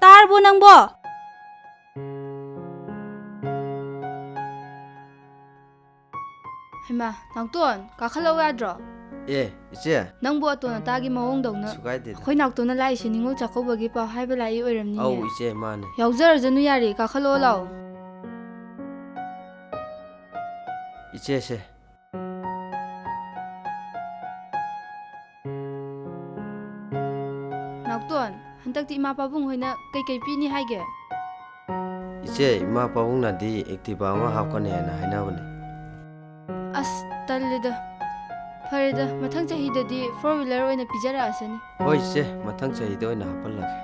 ꯇꯥꯔꯕꯣ ꯅꯪꯕꯣ? ꯍꯩꯃꯥ, ꯅꯥꯎꯇꯣꯟ, ꯀꯥꯈꯠꯂꯛꯎ ꯌꯥꯗ꯭ꯔꯣ? ꯑꯦ, ꯏꯆꯦ꯫ ꯅꯪꯕꯨ ꯑꯇꯣꯟ ꯑꯇꯥꯒꯤ ꯃꯑꯣꯡꯗꯧꯅ꯫ ꯀꯩꯁꯨ ꯀꯥꯏꯗꯦꯗ꯫ ꯑꯩꯈꯣꯏ ꯅꯥꯎꯇꯣꯟꯅ ꯂꯥꯛꯏꯁꯦ ꯅꯤꯉꯣꯜ ꯆꯥꯛꯀꯧꯕꯒꯤ ꯄꯥꯎ ꯍꯥꯏꯕ ꯂꯥꯛꯏ ꯑꯣꯏꯔꯝꯅꯤꯅꯦ꯫ ꯑꯧ, ꯏꯆꯦ, ꯃꯥꯅꯦ꯫ ꯌꯥꯎꯖꯔꯖꯅꯨ ꯌꯥꯔꯦ, ꯀꯥꯈꯠꯂꯛꯑꯣ ꯂꯥꯛꯑꯣ꯫ ꯏꯆꯦꯁꯦ꯫ ꯅꯥꯎꯇꯣꯟ, ꯍꯟꯗꯛꯇꯤ ꯏꯃꯥ ꯄꯥꯕꯨꯡ ꯍꯣꯏꯅ ꯀꯩꯀꯩ ꯄꯤꯅꯤ ꯍꯥꯏꯒꯦ? ꯏꯆꯦ, ꯏꯃꯥ ꯄꯥꯕꯨꯡꯅꯗꯤ Activa ꯑꯃ ꯍꯥꯞꯀꯅꯤ ꯍꯥꯏꯅ ꯍꯥꯏꯅꯕꯅꯦ꯫ ꯑꯁ, ꯇꯜꯂꯦꯗ꯫ ꯐꯔꯦꯗ, ꯃꯊꯪ ꯆꯍꯤꯗꯗꯤ four wheeler ꯑꯣꯏꯅ ꯄꯤꯖꯔꯛꯑꯁꯅꯤ꯫ ꯍꯣꯏ ꯏꯆꯦ, ꯃꯊꯪ ꯆꯍꯤꯗ ꯑꯣꯏꯅ ꯍꯥꯞꯍꯜꯂꯒꯦ꯫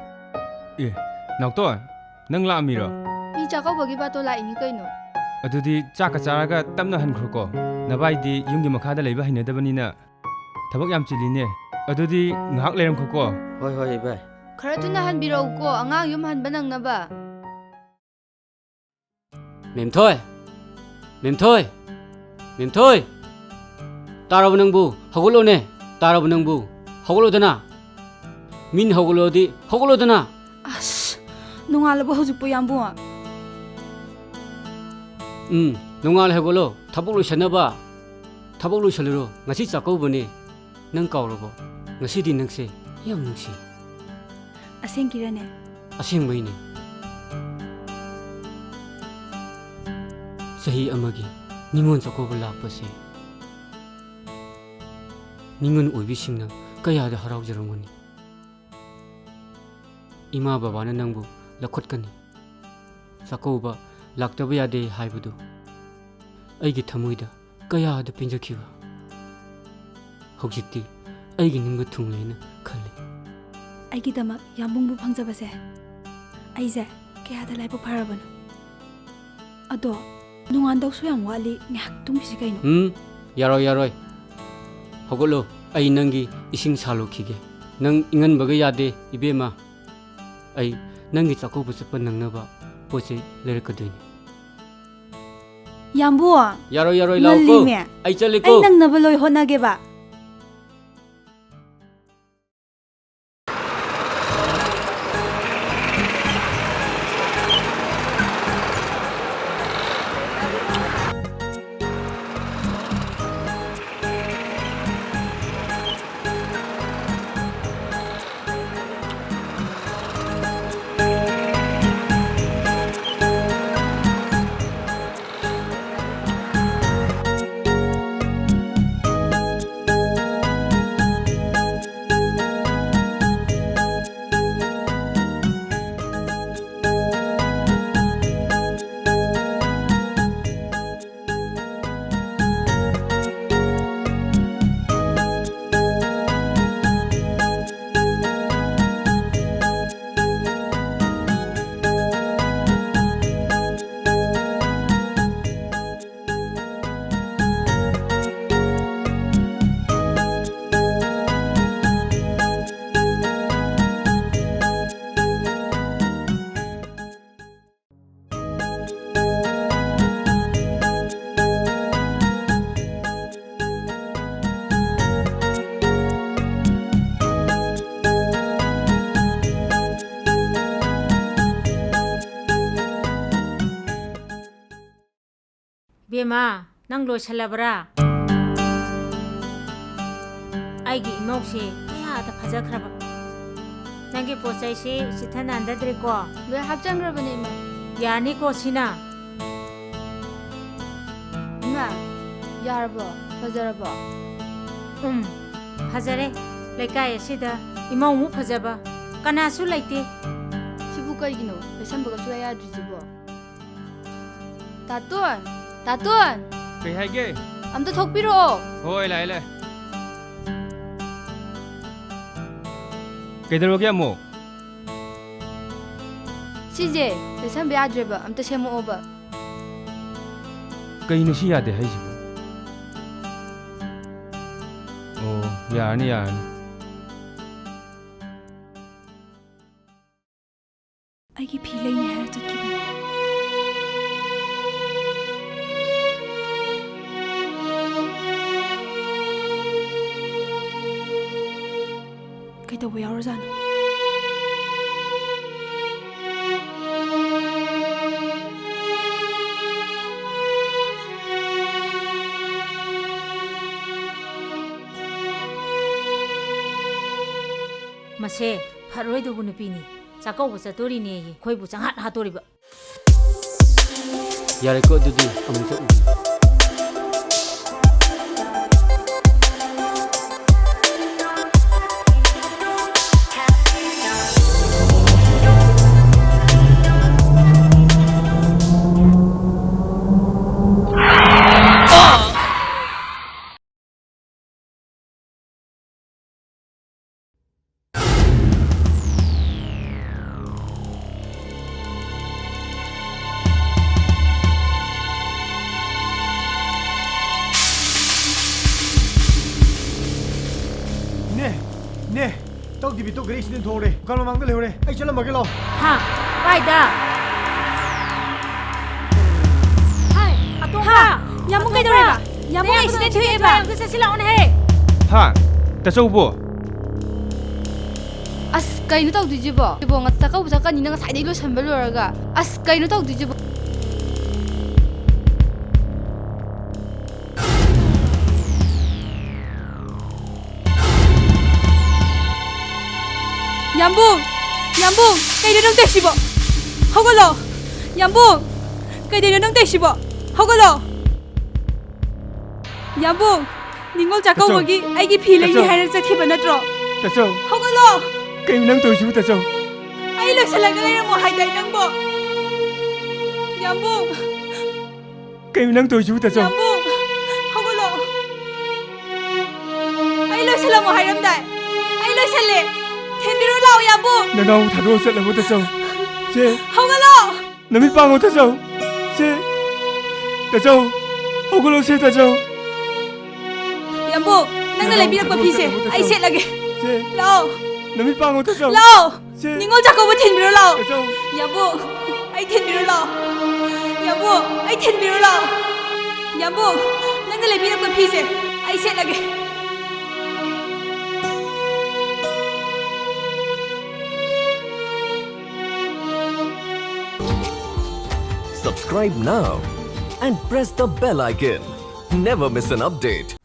ꯑꯦ, ꯅꯥꯎꯇꯣꯟ, ꯅꯪ ꯂꯥꯛꯑꯝꯃꯤꯔꯣ? ꯃꯤ ꯆꯥꯛꯀꯧꯕꯒꯤ ꯕꯥꯇꯣꯟ ꯂꯥꯛꯏꯅꯤ ꯀꯩꯅꯣ꯫ ꯑꯗꯨꯗꯤ ꯆꯥꯛꯀ ꯆꯥꯔꯒ ꯇꯞꯅ ꯍꯟꯈ꯭ꯔꯣꯀꯣ꯫ ꯅꯕꯥꯏꯗꯤ ꯌꯨꯝꯒꯤ ꯃꯈꯥꯗ ꯂꯩꯕ ꯍꯩꯅꯗꯕꯅꯤꯅ ꯊꯕꯛ ꯌꯥꯝ ꯆꯤꯜꯂꯤꯅꯦ꯫ ꯑꯗꯨꯗꯤ ꯉꯥꯏꯍꯥꯛ ꯂꯩꯔꯝꯈꯣꯀꯣ꯫ ꯍꯣꯏ, ꯍꯣꯏ, ꯏꯕꯥꯏ꯫ ꯈꯔ ꯊꯨꯅ ꯍꯟꯕꯤꯔꯛꯎꯀꯣ, ꯑꯉꯥꯡ ꯌꯨꯝ ꯍꯟꯕ ꯅꯪꯅꯕ꯫ ꯃꯦꯝꯊꯣꯏ! ꯃꯦꯝꯊꯣꯏ! ꯃꯦꯝꯊꯣꯏ! ꯇꯥꯔꯕ ꯅꯪꯕꯨ? ꯍꯧꯒꯠꯂꯣꯅꯦ! ꯇꯥꯔꯕ ꯅꯪꯕꯨ? ꯍꯧꯒꯠꯂꯣꯗꯅ! ꯃꯤꯅ ꯍꯧꯒꯠꯂꯣꯗꯤ ꯍꯧꯒꯠꯂꯣꯗꯅ! ꯑꯁ, ꯅꯣꯡꯉꯥꯜꯂꯕ ꯍꯧꯖꯤꯛꯄꯨ, ꯌꯥꯝꯕꯨꯡ? ꯎꯝ, ꯅꯣꯡꯉꯥꯜꯂꯦ, ꯍꯧꯒꯠꯂꯣ꯫ ꯊꯕꯛ ꯂꯣꯏꯁꯟꯅꯕ꯫ ꯊꯕꯛ ꯂꯣꯏꯁꯜꯂꯨꯔꯣ꯫ ꯉꯁꯤ ꯆꯥꯛꯀꯧꯕꯅꯦ꯫ ꯅꯪ ꯀꯥꯎꯔꯕꯣ? ꯉꯁꯤꯗꯤ ꯅꯪꯁꯦ ꯌꯥꯝ ꯅꯨꯡꯁꯤ꯫ ꯑꯁꯦꯡꯀꯤꯔꯅꯦ? ꯑꯁꯦꯡꯕꯩꯅꯦ꯫ ꯆꯍꯤ ꯑꯃꯒꯤ ꯅꯤꯉꯣꯜ ꯆꯥꯛꯀꯧꯕ ꯂꯥꯛꯄꯁꯦ ꯅꯤꯉꯣꯜ ꯑꯣꯏꯕꯤꯁꯤꯡꯅ ꯀꯌꯥꯗ ꯍꯔꯥꯎꯖꯔꯝꯒꯅꯤ꯫ ꯏꯃꯥ ꯕꯕꯥꯅ ꯅꯪꯕꯨ ꯂꯧꯈꯠꯀꯅꯤ꯫ ꯆꯥꯛꯀꯧꯕ ꯂꯥꯛꯇꯕ ꯌꯥꯗꯦ ꯍꯥꯏꯕꯗꯨ ꯑꯩꯒꯤ ꯊꯃꯣꯏꯗ ꯀꯌꯥꯗ ꯄꯦꯟꯖꯈꯤꯕ꯫ ꯍꯧꯖꯤꯛꯇꯤ ꯑꯩꯒꯤ ꯅꯤꯡꯕ ꯊꯨꯡꯂꯦꯅ ꯈꯜꯂꯤ꯫ ꯑꯩꯒꯤꯗꯃꯛ ꯌꯥꯝꯕꯨꯡꯕꯨ ꯐꯪꯖꯕꯁꯦ ꯑꯩꯁꯦ ꯀꯌꯥꯗ ꯂꯥꯏꯕꯛ ꯐꯔꯕꯅꯣ꯫ ꯑꯗꯣ, ꯅꯣꯡꯉꯥꯟꯗꯧꯁꯨ ꯌꯥꯝ ꯋꯥꯠꯂꯤ, ꯉꯥꯏꯍꯥꯛ ꯇꯨꯝꯈꯤꯁꯤ ꯀꯩꯅꯣ꯫ ꯎꯝ, ꯌꯥꯔꯣꯏ, ꯌꯥꯔꯣꯏ꯫ ꯍꯧꯒꯠꯂꯣ, ꯑꯩ ꯅꯪꯒꯤ ꯏꯁꯤꯡ ꯁꯥꯜꯂꯨꯈꯤꯒꯦ꯫ ꯅꯪ ꯏꯪꯍꯟꯕꯒ ꯌꯥꯗꯦ, ꯏꯕꯦꯝꯃ꯫ ꯑꯩ ꯅꯪꯒꯤ ꯆꯥꯛꯀꯧꯕ ꯆꯠꯄ ꯅꯪꯅꯕ ꯄꯣꯠ ꯆꯩ ꯂꯩꯔꯛꯀꯗꯣꯏꯅꯤ꯫ ꯌꯥꯝꯕꯨ, ꯌꯥꯔꯣꯏ, ꯌꯥꯔꯣꯏ, ꯂꯥꯛꯑꯣꯀꯣ꯫ ꯉꯜꯂꯤꯃꯦ꯫ ꯑꯩ ꯆꯠꯂꯦꯀꯣ꯫ ꯑꯩ ꯅꯪꯅꯕ ꯂꯣꯏ ꯍꯣꯠꯅꯒꯦꯕ꯫ ꯏꯕꯦꯝꯃ, ꯅꯪ ꯂꯣꯏꯁꯜꯂꯕ꯭ꯔꯥ? ꯑꯩꯒꯤ ꯏꯃꯧꯁꯦ ꯀꯌꯥꯗ ꯐꯖꯈ꯭ꯔꯕ꯫ ꯅꯪꯒꯤ ꯄꯣꯠ ꯆꯩꯁꯤ ꯆꯤꯠꯊ ꯅꯥꯟꯗꯗ꯭ꯔꯦꯀꯣ? ꯂꯣꯏ ꯍꯥꯞꯆꯟꯈ꯭ꯔꯕꯅꯦ, ꯏꯃꯥ꯫ ꯌꯥꯔꯅꯤꯀꯣ ꯁꯤꯅ? ꯏꯃꯥ, ꯌꯥꯔꯕꯣ? ꯐꯖꯔꯕꯣ? ꯎꯝ, ꯐꯖꯔꯦ꯫ ꯂꯩꯀꯥꯏ ꯑꯁꯤꯗ ꯏꯃꯧꯃꯨꯛ ꯐꯖꯕ ꯀꯅꯥꯁꯨ ꯂꯩꯇꯦ꯫ ꯁꯤꯕꯨ ꯀꯩꯒꯤꯅꯣ? ꯂꯩꯁꯟꯕꯒ ꯁꯨꯡꯌꯥ ꯌꯥꯗ꯭ꯔꯤꯁꯤꯕꯣ? ꯇꯥꯇꯣꯟ! ꯇꯥꯇꯣꯟ! ꯀꯩ ꯍꯥꯏꯒꯦ? ꯑꯝꯇ ꯊꯣꯛꯄꯤꯔꯛꯑꯣ꯫ ꯍꯣꯏ, ꯂꯥꯛꯑꯦ, ꯂꯥꯛꯑꯦ꯫ ꯀꯩꯗꯧꯔꯒꯦ ꯑꯃꯨꯛ? ꯁꯤꯁꯦ ꯂꯩꯁꯟꯕ ꯌꯥꯗ꯭ꯔꯦꯕ, ꯑꯝꯇ ꯁꯦꯝꯃꯛꯑꯣꯕ꯫ ꯀꯩꯅꯣ ꯁꯤ ꯌꯥꯗꯦ ꯍꯥꯏꯁꯤꯕꯣ? ꯑꯣ, ꯌꯥꯔꯅꯤ, ꯌꯥꯔꯅꯤ꯫ ꯑꯩꯒꯤ ꯐꯤ ꯂꯩꯅꯤ ꯍꯥꯏꯔ ꯆꯠꯈꯤꯕꯅꯤ꯫ ꯀꯩꯗꯧꯕ ꯌꯥꯎꯔꯖꯥꯠꯅꯣ? ꯃꯁꯦ ꯐꯔꯣꯏꯗꯧꯕ ꯅꯨꯄꯤꯅꯤ꯫ ꯆꯥꯛꯀꯧꯕ ꯆꯠꯇꯣꯔꯤꯅꯦꯌꯦ, ꯑꯩꯈꯣꯏꯕꯨ ꯆꯪꯍꯥꯠ ꯍꯥꯠꯇꯣꯔꯤꯕ꯫ ꯌꯥꯔꯦꯀꯣ, ꯑꯗꯨꯗꯤ ꯑꯃꯨꯛ ꯆꯠꯂꯨꯒꯦ꯫ ꯏꯅꯦ! ꯏꯅꯦ! ꯇꯧꯗꯕꯤ ꯇꯧꯈ꯭ꯔꯦ, ꯑꯦꯛꯁꯤꯗꯦꯟ ꯊꯣꯛꯍꯧꯔꯦ꯫ ꯗꯨꯀꯥꯟ ꯃꯃꯥꯡꯗ ꯂꯩꯍꯧꯔꯦ꯫ ꯑꯩ ꯆꯠꯂꯝꯃꯒꯦ, ꯂꯥꯛꯑꯣ꯫ ꯍꯥ? ꯀꯥꯏꯗ? ꯍꯥꯏ, ꯑꯇꯣꯝꯕ! ꯍꯥ? ꯌꯥꯝꯕꯨꯡ, ꯑꯇꯣꯝꯕ! ꯀꯩꯗꯧꯔꯦꯕ? ꯌꯥꯝꯕꯨꯡ, ꯅꯌꯥꯝꯕꯗꯣ ꯑꯦꯛꯁꯤꯗꯦꯟ ꯊꯣꯛꯑꯦꯕ꯫ ꯑꯝꯇ ꯆꯠꯁꯤ ꯂꯥꯛꯑꯣꯅꯦꯍꯦ꯫ ꯍꯥ? ꯇꯥꯆꯧꯕꯣ? ꯑꯁ, ꯀꯩꯅꯣ ꯇꯧꯗꯣꯏꯁꯤꯕꯣ? ꯁꯤꯕꯣ, ꯉ-, ꯆꯥꯛꯀꯧꯕ ꯆꯠꯀꯅꯤꯅ ꯉꯁꯥꯏꯗꯩ ꯂꯣꯏꯁꯟꯕ ꯂꯣꯏꯔꯒ꯫ ꯑꯁ, ꯀꯩꯅꯣ ꯇꯧꯗꯣꯏꯁꯤꯕꯣ? ꯌꯥꯝꯕꯨꯡ! ꯌꯥꯝꯕꯨꯡ! ꯀꯩꯅꯣ ꯅꯪ ꯇꯧꯏꯁꯤꯕꯣ? ꯍꯧꯒꯠꯂꯣ! ꯌꯥꯝꯕꯨꯡ! ꯀꯩꯗꯧꯔꯤꯅꯣ ꯅꯪ ꯇꯧꯏꯁꯤꯕꯣ? ꯍꯧꯒꯠꯂꯣ! ꯌꯥꯝꯕꯨꯡ! ꯅꯤꯉꯣꯜ ꯆꯥꯛꯀꯧꯕꯒꯤ ꯑꯩꯒꯤ ꯐꯤ ꯂꯩꯅꯤ ꯇꯥꯆꯧ! ꯍꯥꯏꯔ ꯆꯠꯈꯤꯕ ꯅꯠꯇ꯭ꯔꯣ? ꯇꯥꯆꯧ! ꯍꯧꯒꯠꯂꯣ! ꯀꯩꯅꯣ ꯅꯪ ꯇꯧꯏꯁꯤꯕꯨ, ꯇꯥꯆꯧ? ꯑꯩ ꯂꯣꯏꯁꯤꯜꯂꯒ ꯂꯩꯔꯝꯃꯣ ꯍꯥꯏꯗꯥꯏ ꯅꯪꯕꯣ? ꯌꯥꯝꯕꯨꯡ! ꯀꯩꯅꯣ ꯅꯪ ꯇꯧꯏꯁꯤꯕꯨ, ꯇꯥꯆꯧ? ꯌꯥꯝꯕꯨꯡ! ꯍꯧꯒꯠꯂꯣ! ꯑꯩ ꯂꯣꯏꯁꯤꯜꯂꯝꯃꯣ ꯍꯥꯏꯔꯝꯗꯥꯏ? ꯑꯩ ꯂꯣꯏꯁꯤꯜꯂꯦ! ꯊꯤꯟꯕꯤꯔꯣ ꯂꯥꯛꯑꯣ, ꯌꯥꯝꯕꯨꯡ! ꯅꯅꯥꯎ ꯊꯥꯗꯣꯛꯑ ꯆꯠꯂꯕꯣ, ꯇꯥꯆꯧ? ꯁꯦ! ꯍꯧꯒꯠꯂꯣ! ꯅꯃꯤꯠ ꯄꯥꯡꯉꯣ, ꯇꯥꯆꯧ! ꯁꯦ! ꯇꯥꯆꯧ! ꯍꯧꯒꯠꯂꯣ, ꯁꯦ, ꯇꯥꯆꯧ! ꯌꯥꯝꯕꯨꯡ, ꯅꯪꯅ ꯅꯅꯥꯎ ꯂꯩꯕꯤꯔꯛꯄ ꯊꯥꯗꯣꯛꯑ ꯐꯤꯁꯦ ꯆꯠꯂꯕꯣ, ꯇꯥꯆꯧ? ꯑꯩ ꯁꯦꯠꯂꯒꯦ꯫ ꯁꯦ! ꯂꯥꯛꯑꯣ! ꯅꯃꯤꯠ ꯄꯥꯡꯉꯣ, ꯇꯥꯆꯧ! ꯂꯥꯛꯑꯣ! ꯁꯦ! ꯅꯤꯉꯣꯜ ꯆꯥꯛꯀꯧꯕ ꯊꯤꯟꯕꯤꯔꯣ ꯂꯥꯛꯑꯣ! ꯇꯥꯆꯧ! ꯌꯥꯝꯕꯨꯡ, ꯑꯩ ꯊꯤꯟꯕꯤꯔꯣ ꯂꯥꯛꯑꯣ! ꯌꯥꯝꯕꯨꯡ, ꯑꯩ ꯊꯤꯟꯕꯤꯔꯣ ꯂꯥꯛꯑꯣ! ꯌꯥꯝꯕꯨꯡ, ꯅꯪꯅ ꯂꯩꯕꯤꯔꯛꯄ ꯐꯤꯁꯦ ꯑꯩ ꯁꯦꯠꯂꯒꯦ꯫ Subscribe now and press the bell icon. Never miss an update.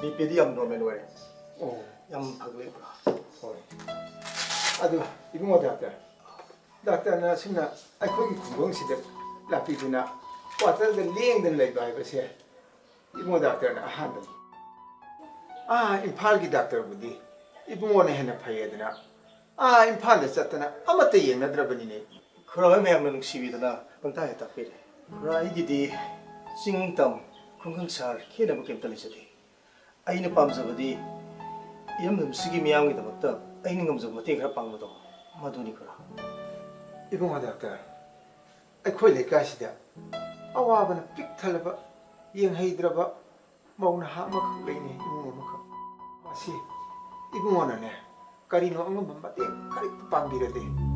B ꯄꯤꯗꯤ ꯌꯥꯝ ꯅꯣꯔꯃꯦꯜ ꯑꯣꯏꯔꯦ꯫ ꯑꯣ꯫ ꯌꯥꯝ ꯐꯒꯠꯂꯦ꯫ ꯍꯣꯏ꯫ ꯑꯗꯨ, ꯏꯕꯨꯡꯉꯣ ꯗꯥꯛꯇꯔ, ꯗꯥꯛꯇꯔꯅ ꯑꯁꯨꯝꯅ ꯑꯩꯈꯣꯏꯒꯤ ꯈꯨꯡꯒꯪꯁꯤꯗ ꯂꯥꯛꯄꯤꯗꯨꯅ ꯀ꯭ꯋꯥꯇꯔꯗ ꯂꯦꯡꯗꯅ ꯂꯩꯕ ꯍꯥꯏꯕꯁꯦ ꯏꯕꯨꯡꯉꯣ ꯗꯥꯛꯇꯔꯅ ꯑꯍꯥꯟꯕꯅꯤ꯫ ꯑꯥ, ꯏꯝꯐꯥꯜꯒꯤ ꯗꯥꯛꯇꯔꯕꯨꯗꯤ ꯏꯕꯨꯡꯉꯣꯅ ꯍꯦꯟꯅ ꯐꯩꯌꯦꯗꯅ ꯑꯥ, ꯏꯝꯐꯥꯜꯗ ꯆꯠꯇꯅ ꯑꯃꯠꯇ ꯌꯦꯡꯅꯗ꯭ꯔꯕꯅꯤꯅꯦ꯫ ꯈꯨꯔꯥ ꯍꯣꯏ ꯃꯌꯥꯝꯅ ꯅꯨꯡꯁꯤꯕꯤꯗꯅ ꯄꯪꯇꯥ ꯍꯦꯛ ꯇꯥꯛꯄꯤꯔꯦ꯫ ꯈꯨꯔꯥ, ꯑꯩꯒꯤꯗꯤ ꯆꯤꯡ ꯇꯝ, ꯈꯨꯡꯒꯪ ꯁꯍꯔ ꯈꯦꯠꯅꯕ ꯀꯩꯝꯇ ꯂꯩꯖꯗꯦ꯫ ꯑꯩꯅ ꯄꯥꯝꯖꯕꯗꯤ ꯏꯔꯝꯗꯝꯁꯤꯒꯤ ꯃꯤꯌꯥꯝꯒꯤꯗꯃꯛꯇ ꯑꯩꯅ ꯉꯝꯖꯕ ꯃꯇꯦꯡ ꯈꯔ ꯄꯥꯡꯕꯗꯣ, ꯃꯗꯨꯅꯤ ꯈꯨꯔꯥ꯫ ꯏꯕꯨꯡꯉꯣ ꯗꯥꯛꯇꯔ, ꯑꯩꯈꯣꯏ ꯂꯩꯀꯥꯏꯁꯤꯗ ꯑꯋꯥꯕꯅ ꯄꯤꯛ ꯊꯜꯂꯕ, ꯌꯦꯡꯍꯩꯗ꯭ꯔꯕ ꯃꯧ ꯅꯍꯥ ꯑꯃꯈꯛ ꯂꯩꯅꯦ, ꯏꯃꯨꯡ ꯑꯃꯈꯛ꯫ ꯃꯁꯤ ꯏꯕꯨꯡꯉꯣꯅꯅꯦ, ꯀꯔꯤꯅꯣ ꯑꯉꯝꯕ ꯃꯇꯦꯡ ꯈꯔ ꯄꯥꯡꯕꯤꯔꯗꯤ꯫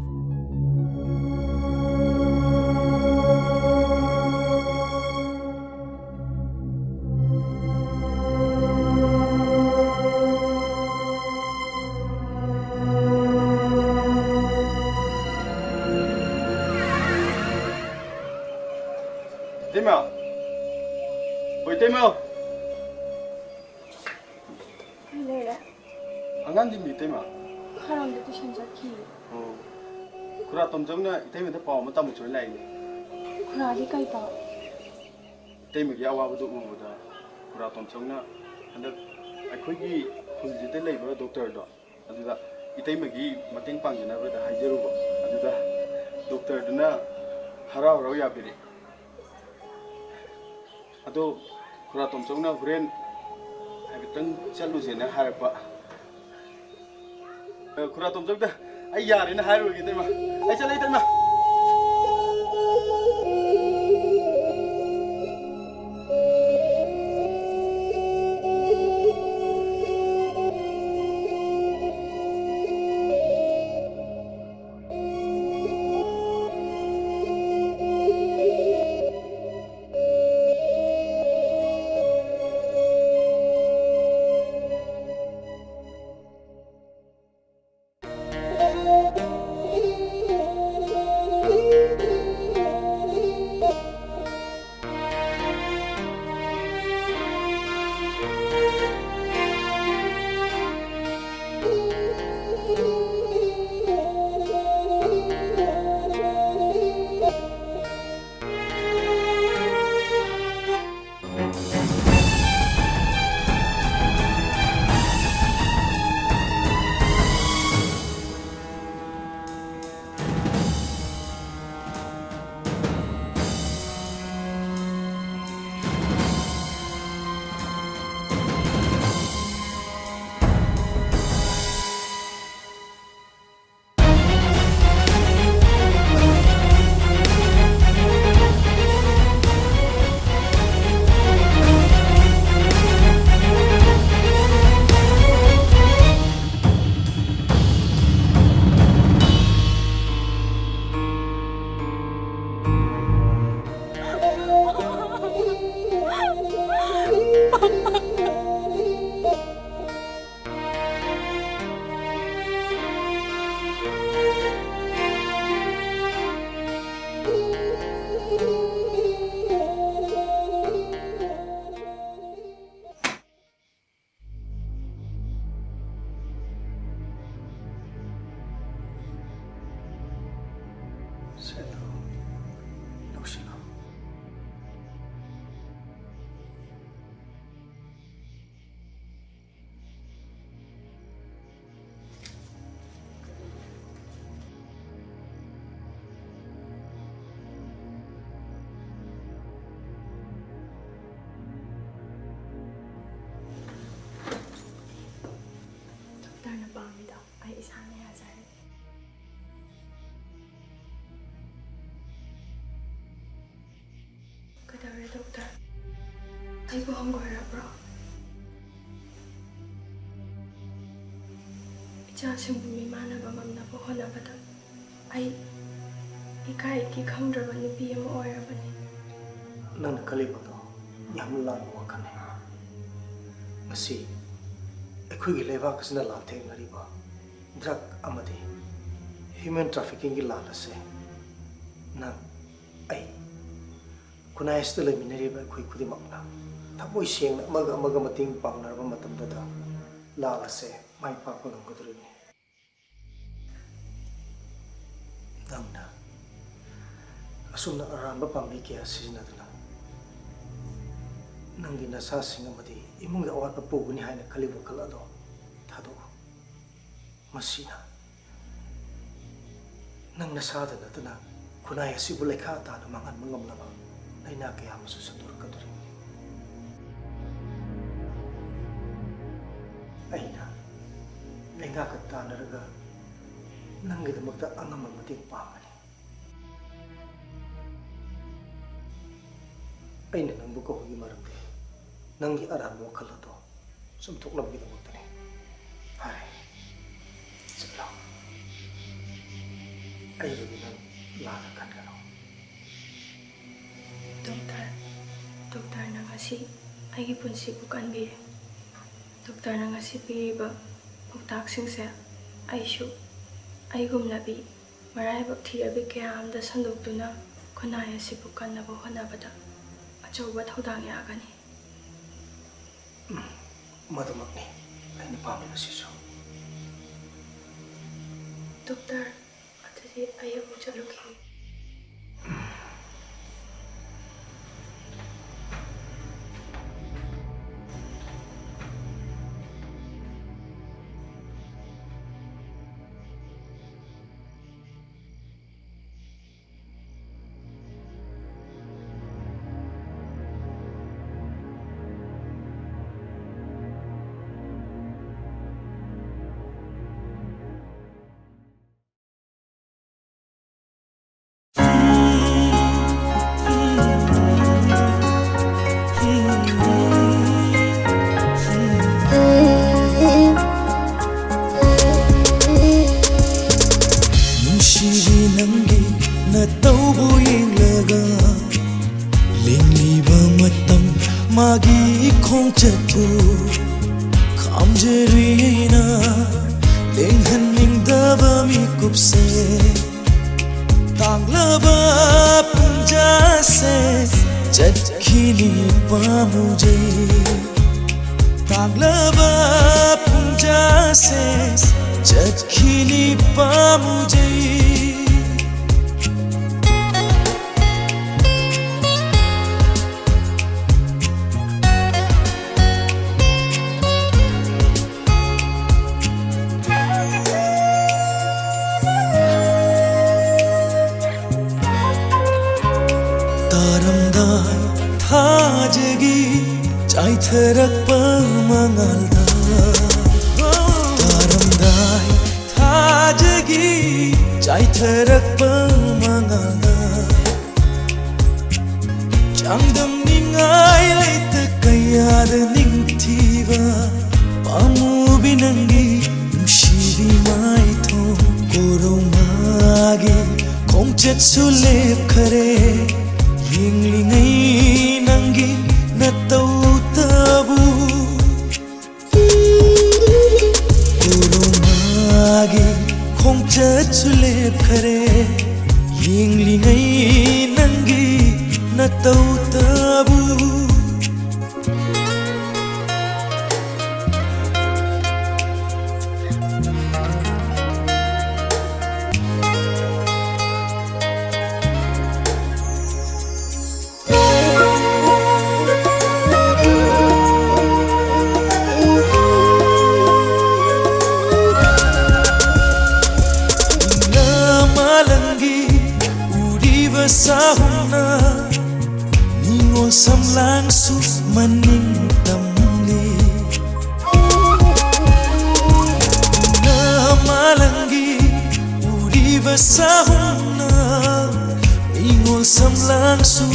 ꯏꯇꯩꯃ! ꯍꯣꯏ, ꯏꯇꯩꯃ! ꯀꯩ ꯂꯩꯔꯦ? ꯑꯉꯥꯡꯗꯤ ꯃꯤ ꯏꯇꯩꯃ? ꯈꯔꯝꯗ ꯇꯨꯏꯁꯟ ꯆꯠꯈꯤ꯫ ꯑꯣ꯫ ꯈꯨꯔꯥ ꯇꯣꯝꯆꯧꯅ ꯏꯇꯩꯃꯗ ꯄꯥꯎ ꯑꯃ ꯇꯝꯃꯨ ꯆꯣꯏ ꯂꯥꯛꯏꯅꯦ꯫ ꯈꯨꯔꯥꯗꯤ ꯀꯩ ꯄꯥꯎ? ꯏꯇꯩꯃꯒꯤ ꯑꯋꯥꯕꯗꯨ ꯎꯕꯗ ꯈꯨꯔꯥ ꯇꯣꯝꯆꯧꯅ ꯍꯟꯗꯛ ꯑꯩꯈꯣꯏꯒꯤ ꯈꯨꯜꯁꯤꯗ ꯂꯩꯕ ꯗꯣꯛꯇꯔꯗꯣ, ꯑꯗꯨꯗ ꯏꯇꯩꯃꯒꯤ ꯃꯇꯦꯡ ꯄꯥꯡꯖꯅꯕꯗ ꯍꯥꯏꯖꯔꯨꯕ꯫ ꯑꯗꯨꯗ ꯗꯣꯛꯇꯔꯗꯨꯅ ꯍꯔꯥꯎ ꯍꯔꯥꯎ ꯌꯥꯕꯤꯔꯛꯑꯦ꯫ ꯑꯗꯣ ꯈꯨꯔꯥ ꯇꯣꯝꯆꯧꯅ ꯍꯣꯔꯦꯟ ꯍꯥꯏꯐꯦꯠꯇꯪ ꯆꯠꯂꯨꯁꯦꯅ ꯍꯥꯏꯔꯛꯄ꯫ ꯑ, ꯈꯨꯔꯥ ꯇꯣꯝꯆꯧꯗ ꯑꯩ ꯌꯥꯔꯦꯅ ꯍꯥꯏꯔꯨꯔꯒꯦ, ꯏꯇꯩꯃ꯫ ꯑꯩ ꯆꯠꯂꯦ, ꯏꯇꯩꯃ꯫ ꯑꯩꯕꯨ ꯍꯪꯒꯣꯏꯔꯕ꯭ꯔꯣ? ꯏꯆꯥꯁꯤꯡꯕꯨ ꯃꯤꯃꯥꯟꯅꯕ ꯉꯝꯅꯕ ꯍꯣꯠꯅꯕꯗ ꯑꯩ ꯏꯀꯥꯏ ꯏꯀꯤ ꯈꯪꯗ꯭ꯔꯕ ꯅꯨꯄꯤ ꯑꯃ ꯑꯣꯏꯔꯕꯅꯤ꯫ ꯅꯪꯅ ꯈꯜꯂꯤꯕꯗꯣ ꯌꯥꯝꯅ ꯂꯥꯟꯕ ꯋꯥꯈꯜꯅꯤ꯫ ꯉꯁꯤ ꯑꯩꯈꯣꯏꯒꯤ ꯂꯩꯕꯥꯛ ꯑꯁꯤꯅ ꯂꯥꯟꯊꯦꯡꯅꯔꯤꯕ drug ꯑꯃꯗꯤ human traffickingꯒꯤ ꯂꯥꯟ ꯑꯁꯦ ꯅꯪ, ꯑꯩ, ꯈꯨꯟꯅꯥꯏ ꯑꯁꯤꯗ ꯂꯩꯃꯤꯟꯅꯔꯤꯕ ꯑꯩꯈꯣꯏ ꯈꯨꯗꯤꯡꯃꯛꯅ ꯊꯃꯣꯏ ꯁꯦꯡꯅ ꯑꯃꯒ ꯑꯃꯒ ꯃꯇꯦꯡ ꯄꯥꯡꯅꯔꯕ ꯃꯇꯝꯗꯗ ꯂꯥꯟ ꯑꯁꯦ ꯃꯥꯏ ꯄꯥꯛꯄ ꯉꯝꯒꯗꯧꯔꯤꯕꯅꯤ꯫ ꯅꯪꯅ ꯑꯁꯨꯝꯅ ꯑꯔꯥꯟꯕ ꯄꯥꯝꯕꯩ ꯀꯌꯥ ꯁꯤꯖꯤꯟꯅꯗꯨꯅ ꯅꯪꯒꯤ ꯅꯁꯥꯁꯤꯡ ꯑꯃꯗꯤ ꯏꯃꯨꯡꯒꯤ ꯑꯋꯥꯠꯄ ꯄꯨꯒꯅꯤ ꯍꯥꯏꯅ ꯈꯜꯂꯤ ꯋꯥꯈꯜ ꯑꯗꯣ ꯊꯥꯗꯣꯛꯎ꯫ ꯃꯁꯤꯅ ꯅꯪ ꯅꯁꯥꯗ ꯅꯠꯇꯅ ꯈꯨꯟꯅꯥꯏ ꯑꯁꯤꯕꯨ ꯂꯩꯈꯥ ꯇꯥꯅ ꯃꯥꯡꯍꯟꯕ ꯉꯝꯂꯕ ꯂꯥꯏꯅꯥ ꯀꯌꯥ ꯑꯃꯁꯨ ꯁꯟꯗꯣꯔꯛꯀꯗꯧꯔꯤꯕꯅꯤ꯫ ꯑꯩꯅ ꯂꯩꯉꯥꯛꯀ ꯇꯥꯟꯅꯔꯒ ꯅꯪꯒꯤꯗꯃꯛꯇ ꯑꯉꯝꯕ ꯃꯇꯦꯡ ꯄꯥꯡꯒꯅꯤ꯫ ꯑꯩꯅ ꯅꯪꯕꯨ ꯀꯧꯕꯒꯤ ꯃꯔꯝꯗꯤ ꯅꯪꯒꯤ ꯑꯔꯥꯟꯕ ꯋꯥꯈꯜ ꯑꯗꯣ ꯆꯨꯝꯊꯣꯛꯅꯕꯒꯤꯗꯃꯛꯇꯅꯤ꯫ ꯐꯔꯦ, ꯆꯠꯂꯣ꯫ ꯑꯩꯕꯨꯗꯤ ꯅꯪ ꯂꯥꯟꯅ ꯈꯟꯒꯅꯨ꯫ ꯗꯣꯛꯇꯔ, ꯗꯣꯛꯇꯔꯅ ꯉꯁꯤ ꯑꯩꯒꯤ ꯄꯨꯟꯁꯤꯕꯨ ꯀꯟꯕꯤꯔꯦ꯫ ꯗꯣꯛꯇꯔꯅ ꯉꯁꯤ ꯄꯤꯔꯤꯕ ꯄꯥꯎꯇꯥꯛꯁꯤꯡꯁꯦ ꯑꯩꯁꯨ ꯑꯩꯒꯨꯝꯂꯕꯤ ꯃꯔꯥꯏꯕꯛ ꯊꯤꯔꯕꯤ ꯀꯌꯥ ꯑꯃꯗ ꯁꯟꯗꯣꯛꯇꯨꯅ ꯈꯨꯟꯅꯥꯏ ꯑꯁꯤꯕꯨ ꯀꯟꯅꯕ ꯍꯣꯠꯅꯕꯗ ꯑꯆꯧꯕ ꯊꯧꯗꯥꯡ ꯌꯥꯒꯅꯤ꯫ ꯃꯗꯨꯃꯛꯅꯤ ꯑꯩꯅ ꯄꯥꯝꯂꯤꯕꯁꯤꯁꯨ꯫ ꯗꯣꯛꯇꯔ, ꯑꯗꯨꯗꯤ ꯑꯩ ꯑꯃꯨꯛ ꯆꯠꯂꯨꯈꯤꯒꯦ꯫ ꯄꯥꯝꯃꯨꯖꯩ꯫ ꯇꯥꯛꯂꯕ ꯄꯨꯡꯖꯥꯁꯦ ꯆꯠꯈꯤꯅꯤ ꯄꯥꯝꯃꯨꯖꯩ꯫ ꯇꯥꯔꯝꯗꯥꯏ ꯊꯥꯖꯒꯤ ꯆꯥꯏꯊꯔꯛꯄ ꯃꯉꯥꯜꯗ, ꯇꯥꯔꯝꯗꯥꯏ ꯊꯥꯖꯒꯤ ꯆꯥꯏꯊꯔꯛꯄ ꯃꯉꯥꯜꯗ, ꯆꯥꯡꯗꯝꯅꯤꯡꯉꯥꯏ ꯂꯩꯇ ꯀꯌꯥꯗ ꯅꯤꯡꯊꯤꯕ ꯄꯥꯝꯃꯨꯕꯤ ꯅꯪꯒꯤ ꯅꯨꯡꯁꯤꯕꯤ ꯃꯥꯏꯊꯣꯡ꯫ ꯀꯣꯔꯧꯉꯥꯒꯤ ꯈꯣꯡꯆꯠꯁꯨ ꯂꯦꯞꯈꯔꯦ, ꯌꯦꯡꯂꯤꯉꯩ ꯅꯪꯒꯤ ꯅꯇꯧꯇꯕꯨ꯫ ꯀꯣꯔꯧꯉꯥꯒꯤ ꯈꯣꯡꯆꯠꯁꯨ ꯂꯦꯞꯈꯔꯦ, ꯌꯦꯡꯂꯤꯉꯩ ꯅꯪꯒꯤ ꯅꯇꯧꯇꯕꯨ꯫ ꯃꯥꯂꯪꯒꯤ ꯎꯔꯤꯕ ꯁꯥꯍꯨꯝꯅ ꯅꯤꯉꯣꯜ ꯁꯝꯂꯥꯡꯁꯨ ꯃꯅꯤꯡ ꯇꯝꯂꯤ꯫ ꯃꯥꯂꯪꯒꯤ ꯎꯔꯤꯕ ꯁꯥꯍꯨꯝꯅ ꯅꯤꯉꯣꯜ ꯁꯝꯂꯥꯡꯁꯨ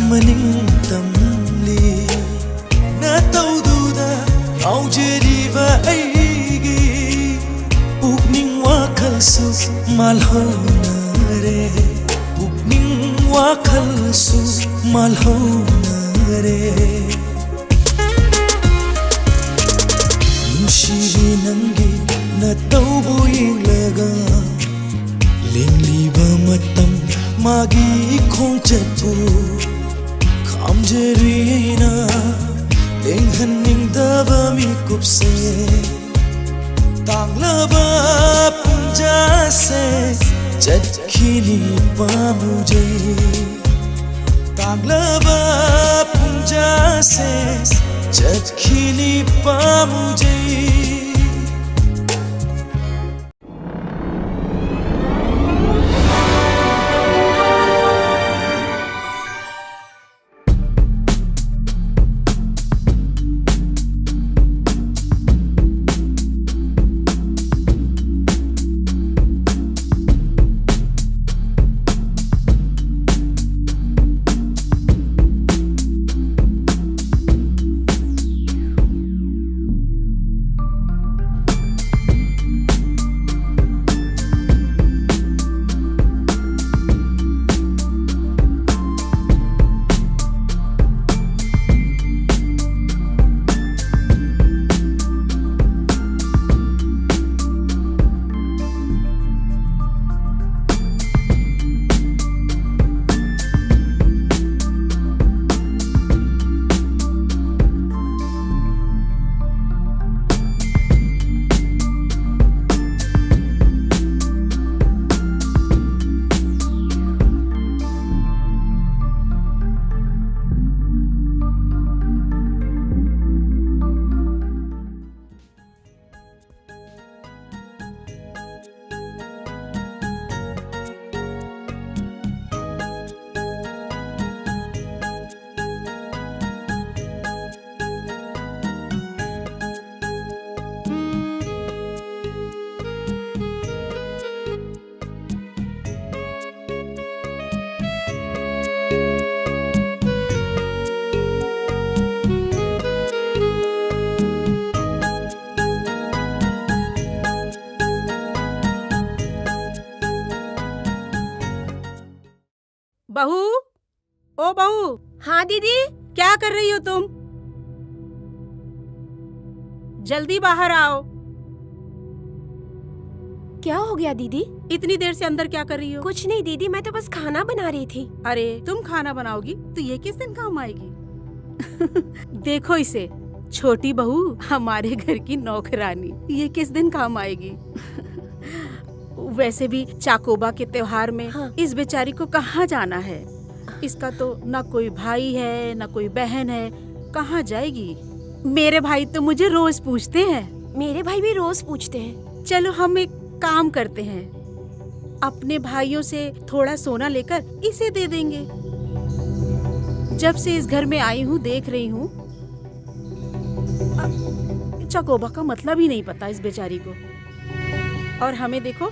ꯃꯅꯤꯡ ꯇꯝꯂꯤ꯫ ꯅꯇꯧꯗꯨꯗ ꯉꯥꯎꯖꯔꯤꯕ ꯑꯩꯒꯤ ꯄꯨꯛꯅꯤꯡ ꯋꯥꯈꯜꯁꯨ ꯃꯥꯜꯍꯧꯅꯔꯦ, ꯄꯨꯛꯅꯤꯡ ꯋꯥꯈꯜꯁꯨ ꯃꯥꯜꯍꯧꯅꯔꯦ꯫ ꯅꯨꯡꯁꯤꯕꯤ ꯅꯪꯒꯤ ꯅꯇꯧꯕꯨ ꯌꯦꯡꯂꯒ ꯂꯦꯡꯂꯤꯕ ꯃꯇꯝ ꯃꯥꯒꯤ ꯈꯣꯡꯆꯠꯄꯨ ꯈꯥꯝꯖ ꯖꯔꯤꯅ ꯂꯦꯡꯍꯟꯅꯤꯡꯗꯕ ꯃꯤꯀꯨꯞꯁꯦ, ꯇꯥꯡꯂꯕ ꯄꯨꯡꯖꯥꯁꯦ ꯆꯠꯈꯤꯅꯤ ꯄꯥꯝꯃꯨꯖꯩ꯫ ꯇꯥꯡꯂꯕ ꯄꯨꯡꯖꯥꯁꯦ ꯆꯠꯈꯤꯅꯤ ꯄꯥꯝꯃꯨꯖꯩ꯫ बहू, ओ बहू। हाँ दीदी। क्या कर रही हो तुम? जल्दी बाहर आओ। क्या हो गया दीदी? इतनी देर से अंदर क्या कर रही हो? कुछ नहीं दीदी, मैं तो बस खाना बना रही थी। अरे, तुम खाना बनाओगी तो ये किस दिन काम आएगी? देखो इसे, छोटी बहू, हमारे घर की नौकरानी, ये किस दिन काम आएगी? वैसे भी चाकोबा के त्योहार में हाँ। इस बेचारी को कहाँ जाना है? इसका तो ना कोई भाई है, ना कोई बहन है, कहाँ जाएगी? मेरे भाई तो मुझे रोज पूछते हैं। मेरे भाई भी रोज पूछते हैं। चलो, हम एक काम करते हैं, अपने भाइयों से थोड़ा सोना लेकर इसे दे देंगे। जब से इस घर में आई हूँ, देख रही हूँ, अ, चकोबा का मतलब ही नहीं पता इस बेचारी को। और हमें देखो,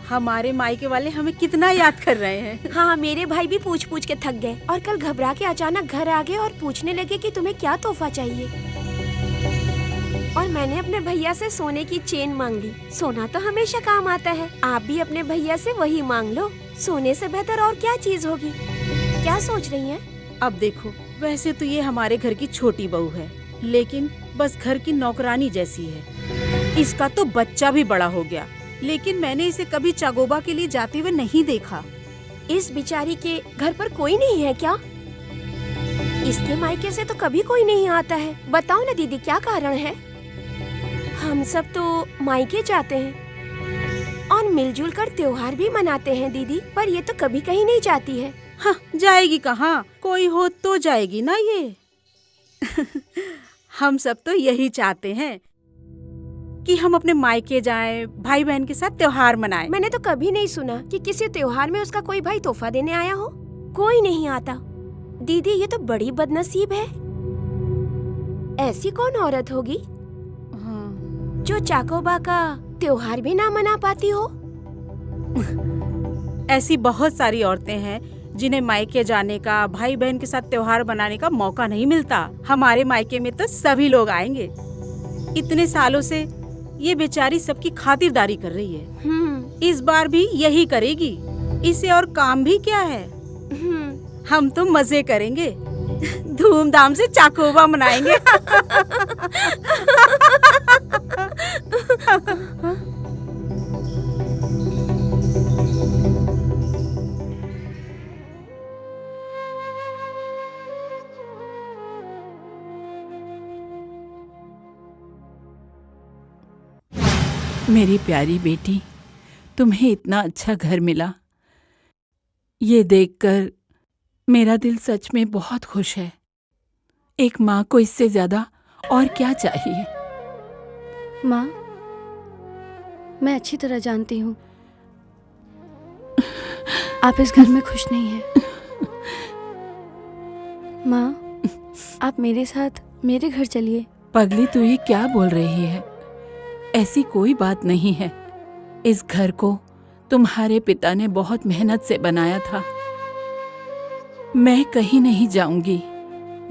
हमारे मायके वाले हमें कितना याद कर रहे हैं। हाँ, मेरे भाई भी पूछ पूछ के थक गए और कल घबरा के अचानक घर आ गए और पूछने लगे कि तुम्हें क्या तोहफा चाहिए। और मैंने अपने भैया से सोने की चेन मांग ली। सोना तो हमेशा काम आता है, आप भी अपने भैया से वही मांग लो। सोने से बेहतर और क्या चीज होगी? क्या सोच रही हैं? अब देखो, वैसे तो ये हमारे घर की छोटी बहू है, लेकिन बस घर की नौकरानी जैसी है। इसका तो बच्चा भी बड़ा हो गया, लेकिन मैंने इसे कभी चाकोबा के लिए जाते हुए नहीं देखा। इस बेचारी के घर पर कोई नहीं है क्या? इसके मायके से तो कभी कोई नहीं आता है। बताओ ना दीदी, क्या कारण है? हम सब तो मायके जाते हैं और मिलजुल कर त्योहार भी मनाते हैं दीदी, पर ये तो कभी कहीं नहीं जाती है। हाँ, जाएगी कहाँ? कोई हो तो जाएगी ना ये। हम सब तो यही चाहते हैं कि हम अपने मायके जाएं, भाई बहन के साथ त्योहार मनाएं। मैंने तो कभी नहीं सुना कि किसी त्योहार में उसका कोई भाई तोहफा देने आया हो। कोई नहीं आता। दीदी, ये तो बड़ी बदनसीब है। ऐसी कौन औरत होगी हाँ। जो चाकोबा का त्योहार भी ना मना पाती हो? ऐसी बहुत सारी औरतें हैं जिन्हें मायके जाने का, भाई बहन के साथ त्योहार मनाने का मौका नहीं मिलता। हमारे मायके में तो सभी लोग आएंगे। इतने सालों से ये बेचारी सबकी खातिरदारी कर रही है। हम्म। इस बार भी यही करेगी। इसे और काम भी क्या है? हम्म। हम तो मजे करेंगे, धूमधाम से चाकोबा मनाएंगे। मेरी प्यारी बेटी, तुम्हें इतना अच्छा घर मिला। ये देखकर मेरा दिल सच में बहुत खुश है। एक माँ को इससे ज्यादा और क्या चाहिए? माँ, मैं अच्छी तरह जानती हूँ, आप इस घर में खुश नहीं हैं। माँ, आप मेरे साथ मेरे घर चलिए। पगली, तू ये क्या बोल रही है? ऐसी कोई बात नहीं है। इस घर को तुम्हारे पिता ने बहुत मेहनत से बनाया था। मैं कहीं नहीं जाऊंगी।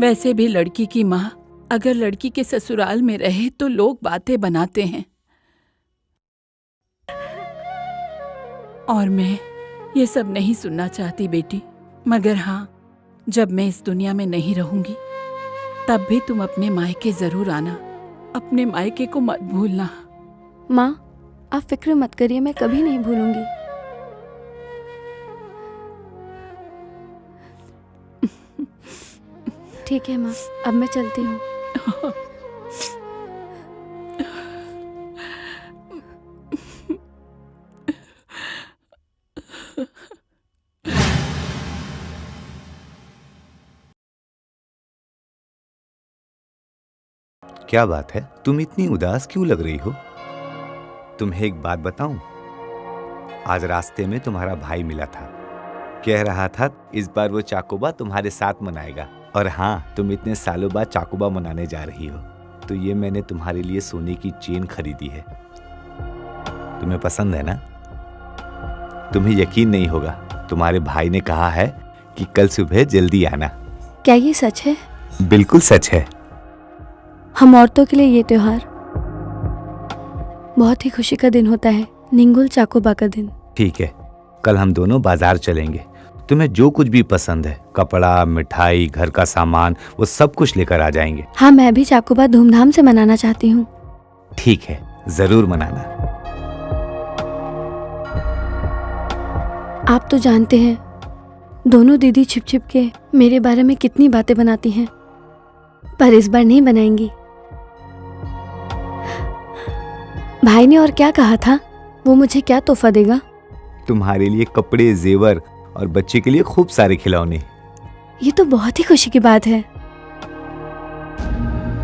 वैसे भी लड़की की माँ अगर लड़की के ससुराल में रहे तो लोग बातें बनाते हैं। और मैं ये सब नहीं सुनना चाहती बेटी, मगर हाँ, जब मैं इस दुनिया में नहीं रहूंगी तब भी तुम अपने मायके जरूर आना। अपने मायके को मत भूलना। माँ, आप फिक्र मत करिए, मैं कभी नहीं भूलूंगी। ठीक है माँ, अब मैं चलती हूँ। क्या बात है, तुम इतनी उदास क्यों लग रही हो? तुम्हें एक बात बताऊं, आज रास्ते में तुम्हारा भाई मिला था, कह रहा था इस बार वो चाकोबा तुम्हारे साथ मनाएगा। और हाँ, तुम इतने सालों बाद चाकोबा मनाने जा रही हो, तो ये मैंने तुम्हारे लिए सोने की चेन खरीदी है। तुम्हें पसंद है ना? तुम्हें यकीन नहीं होगा, तुम्हारे भाई ने कहा है कि कल सुबह जल्दी आना। क्या ये सच है? बिल्कुल सच है। हम औरतों के लिए ये त्योहार बहुत ही खुशी का दिन होता है, निंगुल चाकोबा का दिन। ठीक है, कल हम दोनों बाजार चलेंगे। तुम्हें जो कुछ भी पसंद है, कपड़ा, मिठाई, घर का सामान, वो सब कुछ लेकर आ जाएंगे। हाँ, मैं भी चाकोबा धूमधाम से मनाना चाहती हूँ। ठीक है, जरूर मनाना। आप तो जानते हैं, दोनों दीदी छिप छिप के मेरे बारे में कितनी बातें बनाती हैं, पर इस बार नहीं बनाएंगी। भाई ने और क्या कहा था? वो मुझे क्या तोहफा देगा? तुम्हारे लिए कपड़े, जेवर और बच्चे के लिए खूब सारे खिलौने। ये तो बहुत ही खुशी की बात है।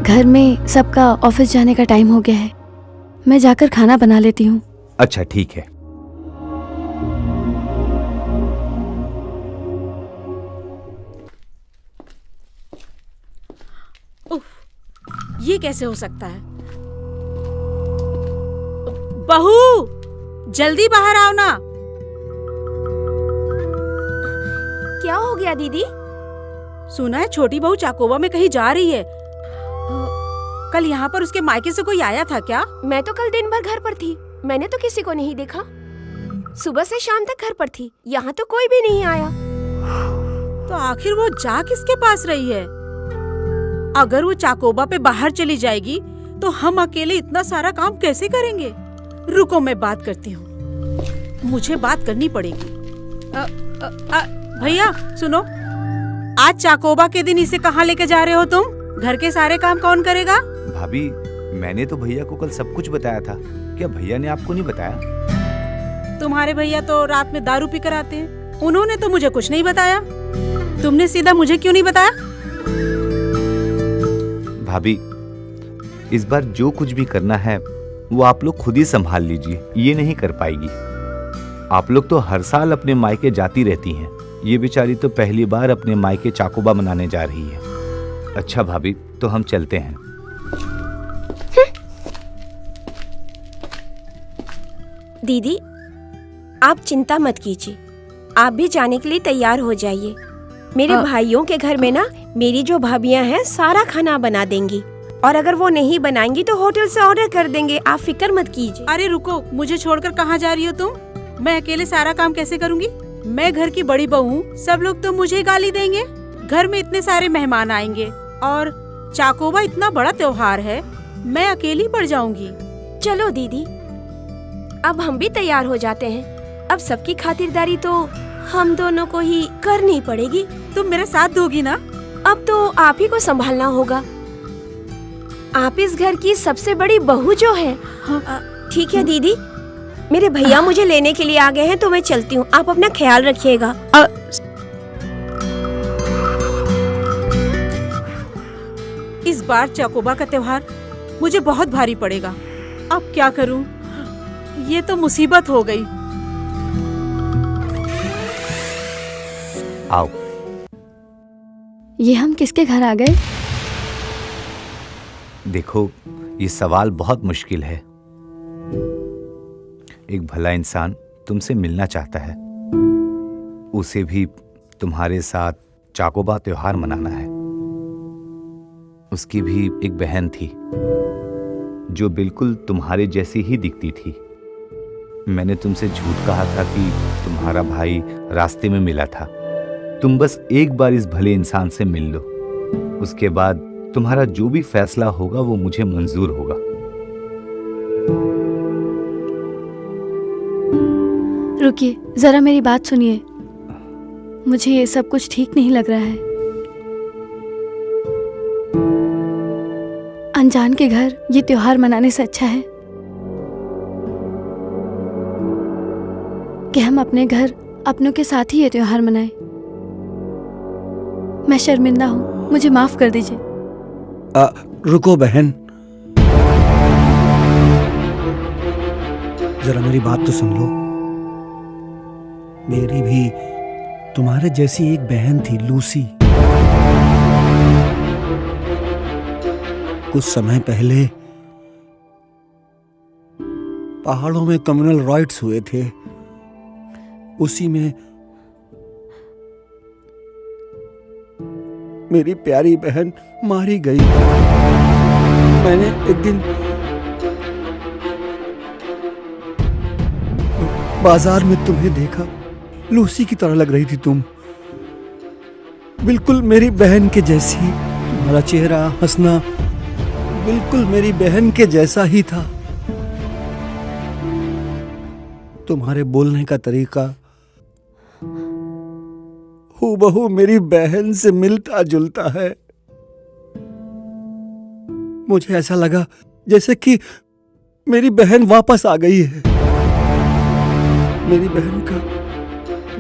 घर में सबका ऑफिस जाने का टाइम हो गया है, मैं जाकर खाना बना लेती हूँ। अच्छा, ठीक है। उफ, ये कैसे हो सकता है? बहू, जल्दी बाहर आओ ना। क्या हो गया दीदी? सुना है छोटी बहू चाकोबा में कहीं जा रही है। कल यहाँ पर उसके मायके से कोई आया था क्या? मैं तो कल दिन भर घर पर थी, मैंने तो किसी को नहीं देखा। सुबह से शाम तक घर पर थी, यहाँ तो कोई भी नहीं आया। तो आखिर वो जा किसके पास रही है? अगर वो चाकोबा पे बाहर चली जाएगी तो हम अकेले इतना सारा काम कैसे करेंगे? रुको, मैं बात करती हूँ, मुझे बात करनी पड़ेगी। अ, अ, अ, भैया सुनो, आज चाकोबा के दिन इसे कहाँ लेके जा रहे हो तुम? घर के सारे काम कौन करेगा? भाभी, मैंने तो भैया को कल सब कुछ बताया था। क्या भैया ने आपको नहीं बताया? तुम्हारे भैया तो रात में दारू पी कर आते हैं, उन्होंने तो मुझे कुछ नहीं बताया। तुमने सीधा मुझे क्यों नहीं बताया? भाभी, इस बार जो कुछ भी करना है वो आप लोग खुद ही संभाल लीजिए, ये नहीं कर पाएगी। आप लोग तो हर साल अपने मायके जाती रहती हैं, ये बेचारी तो पहली बार अपने मायके चाकोबा मनाने जा रही है। अच्छा भाभी, तो हम चलते हैं। दीदी, आप चिंता मत कीजिए, आप भी जाने के लिए तैयार हो जाइए। मेरे अ- भाइयों के घर में ना, मेरी जो भाभियां हैं, सारा खाना बना देंगी, और अगर वो नहीं बनाएंगी तो होटल से ऑर्डर कर देंगे। आप फिक्र मत कीजिए। अरे रुको, मुझे छोड़कर कहाँ जा रही हो तुम? मैं अकेले सारा काम कैसे करूंगी? मैं घर की बड़ी बहू हूँ, सब लोग तो मुझे गाली देंगे। घर में इतने सारे मेहमान आएंगे और चाकोबा इतना बड़ा त्योहार है, मैं अकेली पड़ जाऊंगी। चलो दीदी, अब हम भी तैयार हो जाते हैं। अब सबकी खातिरदारी तो हम दोनों को ही करनी पड़ेगी। तुम मेरा साथ दोगी ना? अब तो आप ही को संभालना होगा। आप इस घर की सबसे बड़ी बहू जो है। हाँ। अ, ठीक है दीदी, मेरे भैया मुझे लेने के लिए आ गए हैं, तो मैं चलती हूँ। आप अपना ख्याल रखिएगा। इस बार चाकोबा का त्योहार मुझे बहुत भारी पड़ेगा। अब क्या करूं? ये तो मुसीबत हो गई। आओ। ये हम किसके घर आ गए? देखो, ये सवाल बहुत मुश्किल है। एक भला इंसान तुमसे मिलना चाहता है। उसे भी तुम्हारे साथ चाकोबा त्योहार मनाना है। उसकी भी एक बहन थी, जो बिल्कुल तुम्हारे जैसी ही दिखती थी। मैंने तुमसे झूठ कहा था कि तुम्हारा भाई रास्ते में मिला था। तुम बस एक बार इस भले इंसान से मिल लो, उसके बाद तुम्हारा जो भी फैसला होगा, वो मुझे मंजूर होगा। रुकिए, जरा मेरी बात सुनिए। मुझे ये सब कुछ ठीक नहीं लग रहा है। अनजान के घर ये त्योहार मनाने से अच्छा है कि हम अपने घर अपनों के साथ ही ये त्योहार मनाएं। मैं शर्मिंदा हूँ, मुझे माफ कर दीजिए। आ, रुको बहन, जरा मेरी बात तो सुन लो। मेरी भी तुम्हारे जैसी एक बहन थी, लूसी। कुछ समय पहले पहाड़ों में कम्युनल राइट्स हुए थे, उसी में मेरी प्यारी बहन मारी गई। मैंने एक दिन बाजार में तुम्हें देखा, लूसी की तरह लग रही थी तुम। बिल्कुल मेरी बहन के जैसी। तुम्हारा चेहरा, हंसना बिल्कुल मेरी बहन के जैसा ही था। तुम्हारे बोलने का तरीका हूबहू मेरी बहन से मिलता जुलता है। मुझे ऐसा लगा जैसे कि मेरी बहन वापस आ गई है। मेरी बहन का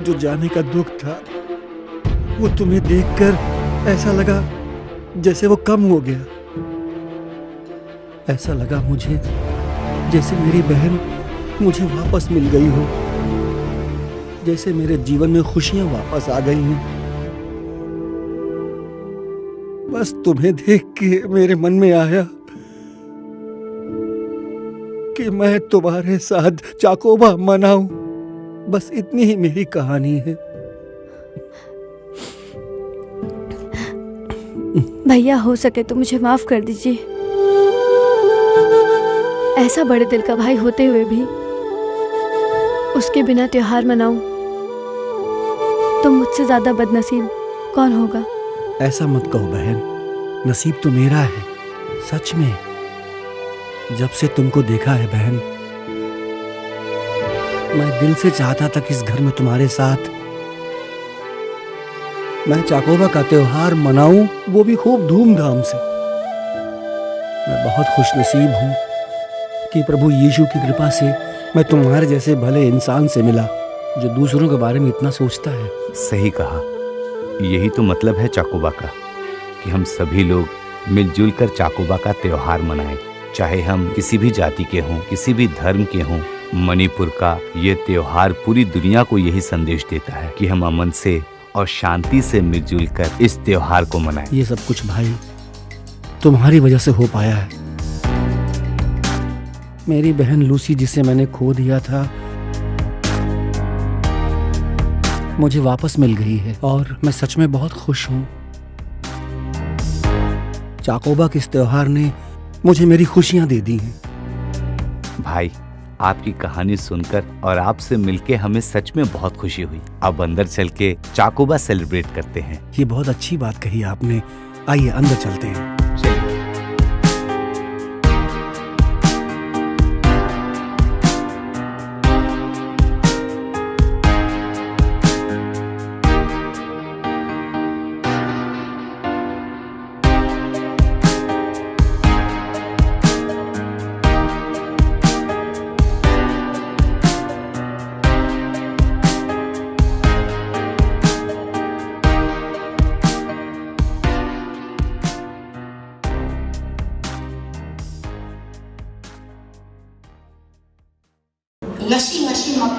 जो जाने का दुख था, वो तुम्हें देखकर ऐसा लगा जैसे वो कम हो गया। ऐसा लगा मुझे जैसे मेरी बहन मुझे वापस मिल गई हो, जैसे मेरे जीवन में खुशियां वापस आ गई हैं। बस तुम्हें देख के मेरे मन में आया कि मैं तुम्हारे साथ चाकोबा मनाऊं। बस इतनी ही मेरी कहानी है। भैया, हो सके तो मुझे माफ कर दीजिए। ऐसा बड़े दिल का भाई होते हुए भी उसके बिना त्योहार मनाऊं, तो मुझसे ज्यादा बदनसीब कौन होगा? ऐसा मत कहो बहन, नसीब तो मेरा है। सच में, जब से तुमको देखा है बहन, मैं दिल से चाहता था कि इस घर में तुम्हारे साथ मैं चाकोबा का त्योहार मनाऊं, वो भी खूब धूमधाम से। मैं बहुत खुशनसीब हूं कि प्रभु यीशु की कृपा से मैं तुम्हारे जैसे भले इंसान से मिला, जो दूसरों के बारे में इतना सोचता है। सही कहा। यही तो मतलब है चाकोबा का, कि हम सभी लोग मिलजुल कर चाकोबा का त्योहार मनाएं। चाहे हम किसी भी जाति के हों, किसी भी धर्म के हों, मणिपुर का ये त्योहार पूरी दुनिया को यही संदेश देता है कि हम अमन से और शांति से मिलजुल कर इस त्योहार को मनाएं। ये सब कुछ भाई तुम्हारी वजह से हो पाया है। मेरी बहन लूसी, जिसे मैंने खो दिया था, मुझे वापस मिल गई है और मैं सच में बहुत खुश हूँ। चाकोबा के इस त्योहार ने मुझे मेरी खुशियां दे दी हैं। भाई, आपकी कहानी सुनकर और आपसे मिलके हमें सच में बहुत खुशी हुई। अब अंदर चल के चाकोबा सेलिब्रेट करते हैं। ये बहुत अच्छी बात कही आपने। आइए, अंदर चलते हैं। ꯉꯁꯤ ꯉꯁꯤꯃꯛ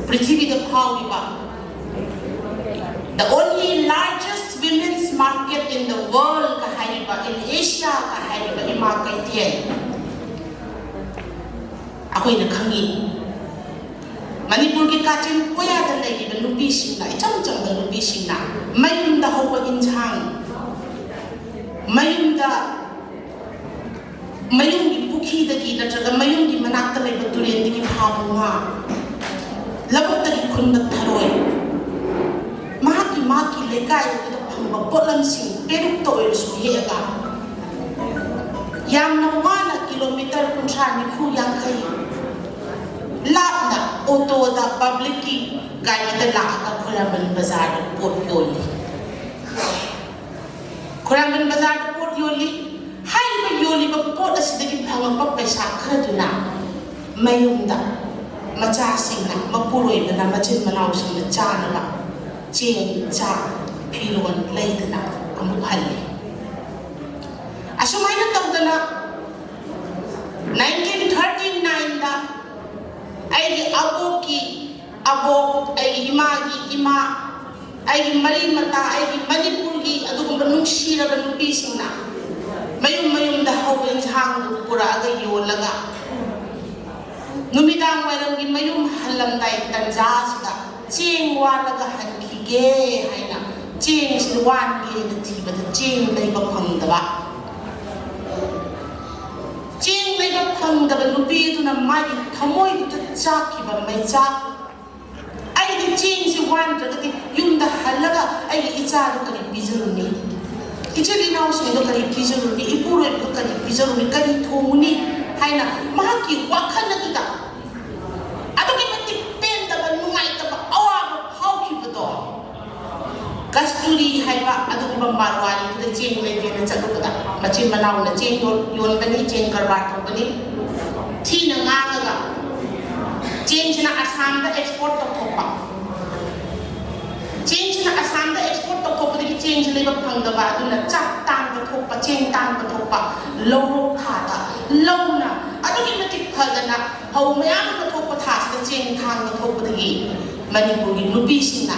ꯄ꯭ꯔꯤꯊꯤꯕꯤꯗ ꯐꯥꯎꯔꯤꯕ the only largest women's market in the world ꯀ ꯍꯥꯏꯔꯤꯕ, in Asia ꯀ ꯍꯥꯏꯔꯤꯕ ꯏꯃꯥ ꯀꯩꯊꯦꯜ ꯑꯩꯈꯣꯏꯅ ꯈꯪꯉꯤ꯫ ꯃꯅꯤꯄꯨꯔꯒꯤ ꯀꯥꯆꯤꯟ ꯀꯣꯌꯥꯗ ꯂꯩꯔꯤꯕ ꯅꯨꯄꯤꯁꯤꯡꯅ, ꯏꯆꯝ ꯆꯝꯕ ꯅꯨꯄꯤꯁꯤꯡꯅ ꯃꯌꯨꯝꯗ ꯍꯧꯕ ꯏꯟꯁꯥꯡ, ꯃꯌꯨꯝꯗ, ꯃꯌꯨꯝꯒꯤ ꯄꯨꯈ꯭ꯔꯤꯗꯒꯤ ꯅꯠꯇ꯭ꯔꯒ ꯃꯌꯨꯝꯒꯤ ꯃꯅꯥꯛꯇ ꯂꯩꯕ ꯇꯨꯔꯦꯟꯗꯒꯤ ꯐꯥꯕ ꯉꯥ, ꯂꯧꯕꯨꯛꯇꯒꯤ ꯈꯨꯟꯕ ꯊꯔꯣꯏ, ꯃꯍꯥꯛꯀꯤ, ꯃꯍꯥꯛꯀꯤ ꯂꯩꯀꯥꯏ ꯑꯗꯨꯗ ꯐꯪꯕ ꯄꯣꯠꯂꯝꯁꯤꯡ ꯄꯦꯔꯨꯛꯇ ꯑꯣꯏꯔꯁꯨ ꯍꯦꯛꯑꯒ, ꯌꯥꯝꯅ ꯋꯥꯅ ꯀꯤꯂꯣꯃꯤꯇꯔ ꯀꯨꯟꯊ꯭ꯔꯥ, ꯅꯤꯐꯨ, ꯌꯥꯡꯈꯩ ꯂꯥꯞꯅ ꯑꯣꯇꯣꯗ, ꯄꯕ꯭ꯂꯤꯛꯀꯤ ꯒꯥꯔꯤꯗ ꯂꯥꯛꯑꯒ ꯈꯨꯔꯥꯝꯕꯟ ꯕꯖꯥꯔꯗ ꯄꯣꯠ ꯌꯣꯜꯂꯤ꯫ ꯈꯨꯔꯥꯝꯕꯟ ꯕꯖꯥꯔꯗ ꯄꯣꯠ ꯌꯣꯜꯂꯤ꯫ ꯍꯥꯏꯔꯤꯕ ꯌꯣꯜꯂꯤꯕ ꯄꯣꯠ ꯑꯁꯤꯗꯒꯤ ꯐꯪꯉꯛꯄ ꯄꯩꯁꯥ ꯈꯔꯗꯨꯅ ꯃꯌꯨꯝꯗ ꯃꯆꯥꯁꯤꯡꯅ, ꯃꯄꯨꯔꯣꯏꯕꯅ, ꯃꯆꯤꯟ ꯃꯅꯥꯎꯁꯤꯡꯅ ꯆꯥꯅꯕ ꯆꯦꯡ, ꯆꯥꯛ, ꯐꯤꯔꯣꯜ ꯂꯩꯗꯅ ꯑꯃꯨꯛ ꯍꯜꯂꯤ꯫ ꯑꯁꯨꯃꯥꯏꯅ ꯇꯧꯗꯅ nineteen thirty nineꯗ ꯑꯩꯒꯤ ꯑꯕꯣꯛꯀꯤ ꯑꯕꯣꯛ, ꯑꯩꯒꯤ ꯏꯃꯥꯒꯤ ꯏꯃꯥ, ꯑꯩꯒꯤ ꯃꯔꯤ ꯃꯇꯥ, ꯑꯩꯒꯤ ꯃꯅꯤꯄꯨꯔꯒꯤ ꯑꯗꯨꯒꯨꯝꯕ ꯅꯨꯡꯁꯤꯔꯕ ꯅꯨꯄꯤꯁꯤꯡꯅ ꯃꯌꯨꯝ ꯃꯌꯨꯝꯗ ꯍꯧꯕ ꯏꯟꯁꯥꯡꯗꯨ ꯄꯨꯔꯛꯑꯒ ꯌꯣꯜꯂꯒ, ꯅꯨꯃꯤꯗꯥꯡ ꯋꯥꯏꯔꯝꯒꯤ ꯃꯌꯨꯝ ꯍꯜꯂꯝꯗꯥꯏ ꯇꯟꯖꯥꯁꯤꯗ ꯆꯦꯡ ꯋꯥꯜꯂꯒ ꯍꯟꯈꯤꯒꯦ ꯍꯥꯏꯅ ꯆꯦꯡꯁꯤ ꯋꯥꯟꯒꯦꯅ ꯊꯤꯕꯗ ꯆꯦꯡ ꯂꯩꯕ ꯐꯪꯗꯕ꯫ ꯆꯦꯡ ꯂꯩꯕ ꯐꯪꯗꯕ ꯅꯨꯄꯤ ꯑꯗꯨꯅ ꯃꯥꯒꯤ ꯊꯃꯣꯏꯗꯨꯗ ꯆꯥꯛꯈꯤꯕ ꯃꯩꯆꯥꯛ, "ꯑꯩꯗꯤ ꯆꯦꯡꯁꯤ ꯋꯥꯟꯗ꯭ꯔꯒꯗꯤ ꯌꯨꯝꯗ ꯍꯜꯂꯒ ꯑꯩꯒꯤ ꯏꯆꯥꯗꯨ ꯀꯔꯤ ꯄꯤꯖꯔꯨꯅꯤ? ꯏꯆꯤꯜ ꯏꯅꯥꯎꯁꯤꯡꯗꯣ ꯀꯔꯤ ꯄꯤꯖꯔꯨꯅꯤ? ꯏꯄꯨꯔꯣꯏꯕꯗꯣ ꯀꯔꯤ ꯄꯤꯖꯔꯨꯅꯤ? ꯀꯔꯤ ꯊꯣꯡꯉꯨꯅꯤ?" ꯍꯥꯏꯅ ꯃꯍꯥꯛꯀꯤ ꯋꯥꯈꯜ ꯑꯗꯨꯗ ꯑꯗꯨꯛꯀꯤ ꯃꯇꯤꯛ ꯄꯦꯟꯗꯕ, ꯅꯨꯡꯉꯥꯏꯇꯕ, ꯑꯋꯥꯕ ꯐꯥꯎꯈꯤꯕꯗꯣ꯫ ꯀꯁꯇꯨꯔꯤ ꯍꯥꯏꯕ ꯑꯗꯨꯒꯨꯝꯕ ꯃꯥꯔꯋꯥꯔꯤꯗꯨꯗ ꯆꯦꯡ ꯂꯩꯒꯦꯅ ꯆꯠꯂꯨꯕꯗ, ꯃꯆꯤꯟ ꯃꯅꯥꯎꯅ ꯆꯦꯡ ꯌꯣꯟ-, ꯌꯣꯟꯕꯅꯤ, ꯆꯦꯡ ꯀꯔꯕꯥꯔ ꯇꯧꯕꯅꯤ, ꯊꯤꯅ ꯉꯥꯡꯉꯒ ꯆꯦꯡꯁꯤꯅ ꯑꯁꯥꯝꯗ ꯑꯦꯛꯁꯄꯣꯔꯠ ꯇꯧꯊꯣꯛꯄ꯫ ꯆꯦꯡꯁꯤꯅ ꯑꯁꯥꯝꯗ ꯑꯦꯛꯁꯄꯣꯔꯠ ꯇꯧꯊꯣꯛꯄꯗꯒꯤ ꯆꯦꯡꯁꯤ ꯂꯩꯕ ꯐꯪꯗꯕ, ꯑꯗꯨꯅ ꯆꯥꯛ ꯇꯥꯡꯕ ꯊꯣꯛꯄ, ꯆꯦꯡ ꯇꯥꯡꯕ ꯊꯣꯛꯄ, ꯂꯧꯔꯣꯛ ꯊꯥꯗ ꯂꯧꯅ ꯑꯗꯨꯛꯀꯤ ꯃꯇꯤꯛ ꯐ-, ꯐꯧ ꯃꯌꯥꯝ ꯑꯃ ꯊꯣꯛꯄ ꯊꯥꯁꯤꯗ ꯆꯦꯡ ꯊꯥꯡꯅ ꯊꯣꯛꯄꯗꯒꯤ ꯃꯅꯤꯄꯨꯔꯒꯤ ꯅꯨꯄꯤꯁꯤꯡꯅ,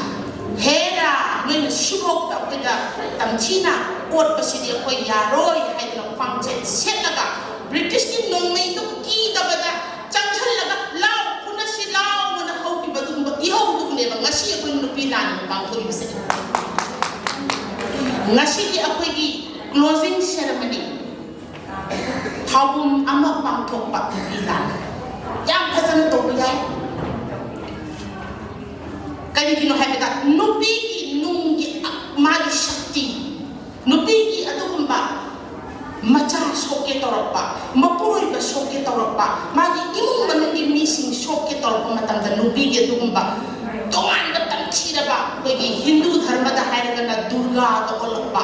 "ꯍꯦꯔꯥ, ꯅꯣꯏꯅ ꯁꯤꯐꯥꯎꯗ ꯑꯩꯈꯣꯏꯗ ꯇꯝꯊꯤꯅ ꯑꯣꯠꯄꯁꯤꯗꯤ ꯑꯩꯈꯣꯏ ꯌꯥꯔꯣꯏ" ꯍꯥꯏꯗꯅ ꯈ꯭ꯋꯥꯡꯆꯦꯠ ꯁꯦꯠꯂꯒ ꯕ꯭ꯔꯤꯇꯤꯁꯀꯤ ꯅꯣꯡꯃꯩꯗꯨ ꯀꯤꯗꯕꯗ ꯆꯪꯁꯜꯂꯒ "ꯂꯥꯎ, ꯐꯨꯅꯁꯤ ꯂꯥꯎ" ꯑꯅ ꯍꯧꯈꯤꯕ ꯑꯗꯨꯒꯨꯝꯕ ꯏꯍꯧꯗꯨꯕꯨꯅꯦꯕ ꯉꯁꯤ ꯑꯩꯈꯣꯏ ꯅꯨꯄꯤ ꯂꯥꯟ ꯄꯥꯡꯊꯣꯛꯏꯕꯁꯦ꯫ ꯉꯁꯤꯗꯤ ꯑꯩꯈꯣꯏꯒꯤ closing ceremony, ꯊꯧꯕꯨꯝ ꯑꯃ ꯄꯥꯡꯊꯣꯛꯄ ꯅꯨꯄꯤ ꯂꯥꯟ ꯌꯥꯝ ꯐꯖꯅ ꯇꯧꯕ ꯌꯥꯏ꯫ ꯀꯔꯤꯒꯤꯅꯣ ꯍꯥꯏꯕꯗ ꯅꯨꯄꯤꯒꯤ ꯅꯨꯡꯒꯤ ꯃꯥꯒꯤ ꯁꯛꯇꯤ, ꯅꯨꯄꯤꯒꯤ ꯑꯗꯨꯒꯨꯝꯕ ꯃꯆꯥ ꯁꯣꯛꯀꯦ ꯇꯧꯔꯛꯄ, ꯃꯄꯨꯔꯣꯏꯕ ꯁꯣꯛꯀꯦ ꯇꯧꯔꯛꯄ, ꯃꯥꯒꯤ ꯏꯃꯨꯡ ꯃꯅꯨꯡꯒꯤ ꯃꯤꯁꯤꯡ ꯁꯣꯛꯀꯦ ꯇꯧꯔꯛꯄ ꯃꯇꯝꯗ ꯅꯨꯄꯤꯒꯤ ꯑꯗꯨꯒꯨꯝꯕ ꯇꯣꯉꯥꯟꯕ ꯇꯝꯊꯤꯔꯕ, ꯑꯩꯈꯣꯏꯒꯤ ꯍꯤꯟꯗꯨ ꯙꯔꯃꯗ ꯍꯥꯏꯔꯒꯅ ꯗꯨꯔꯒꯥꯒ ꯑꯣꯜꯂꯛꯄ,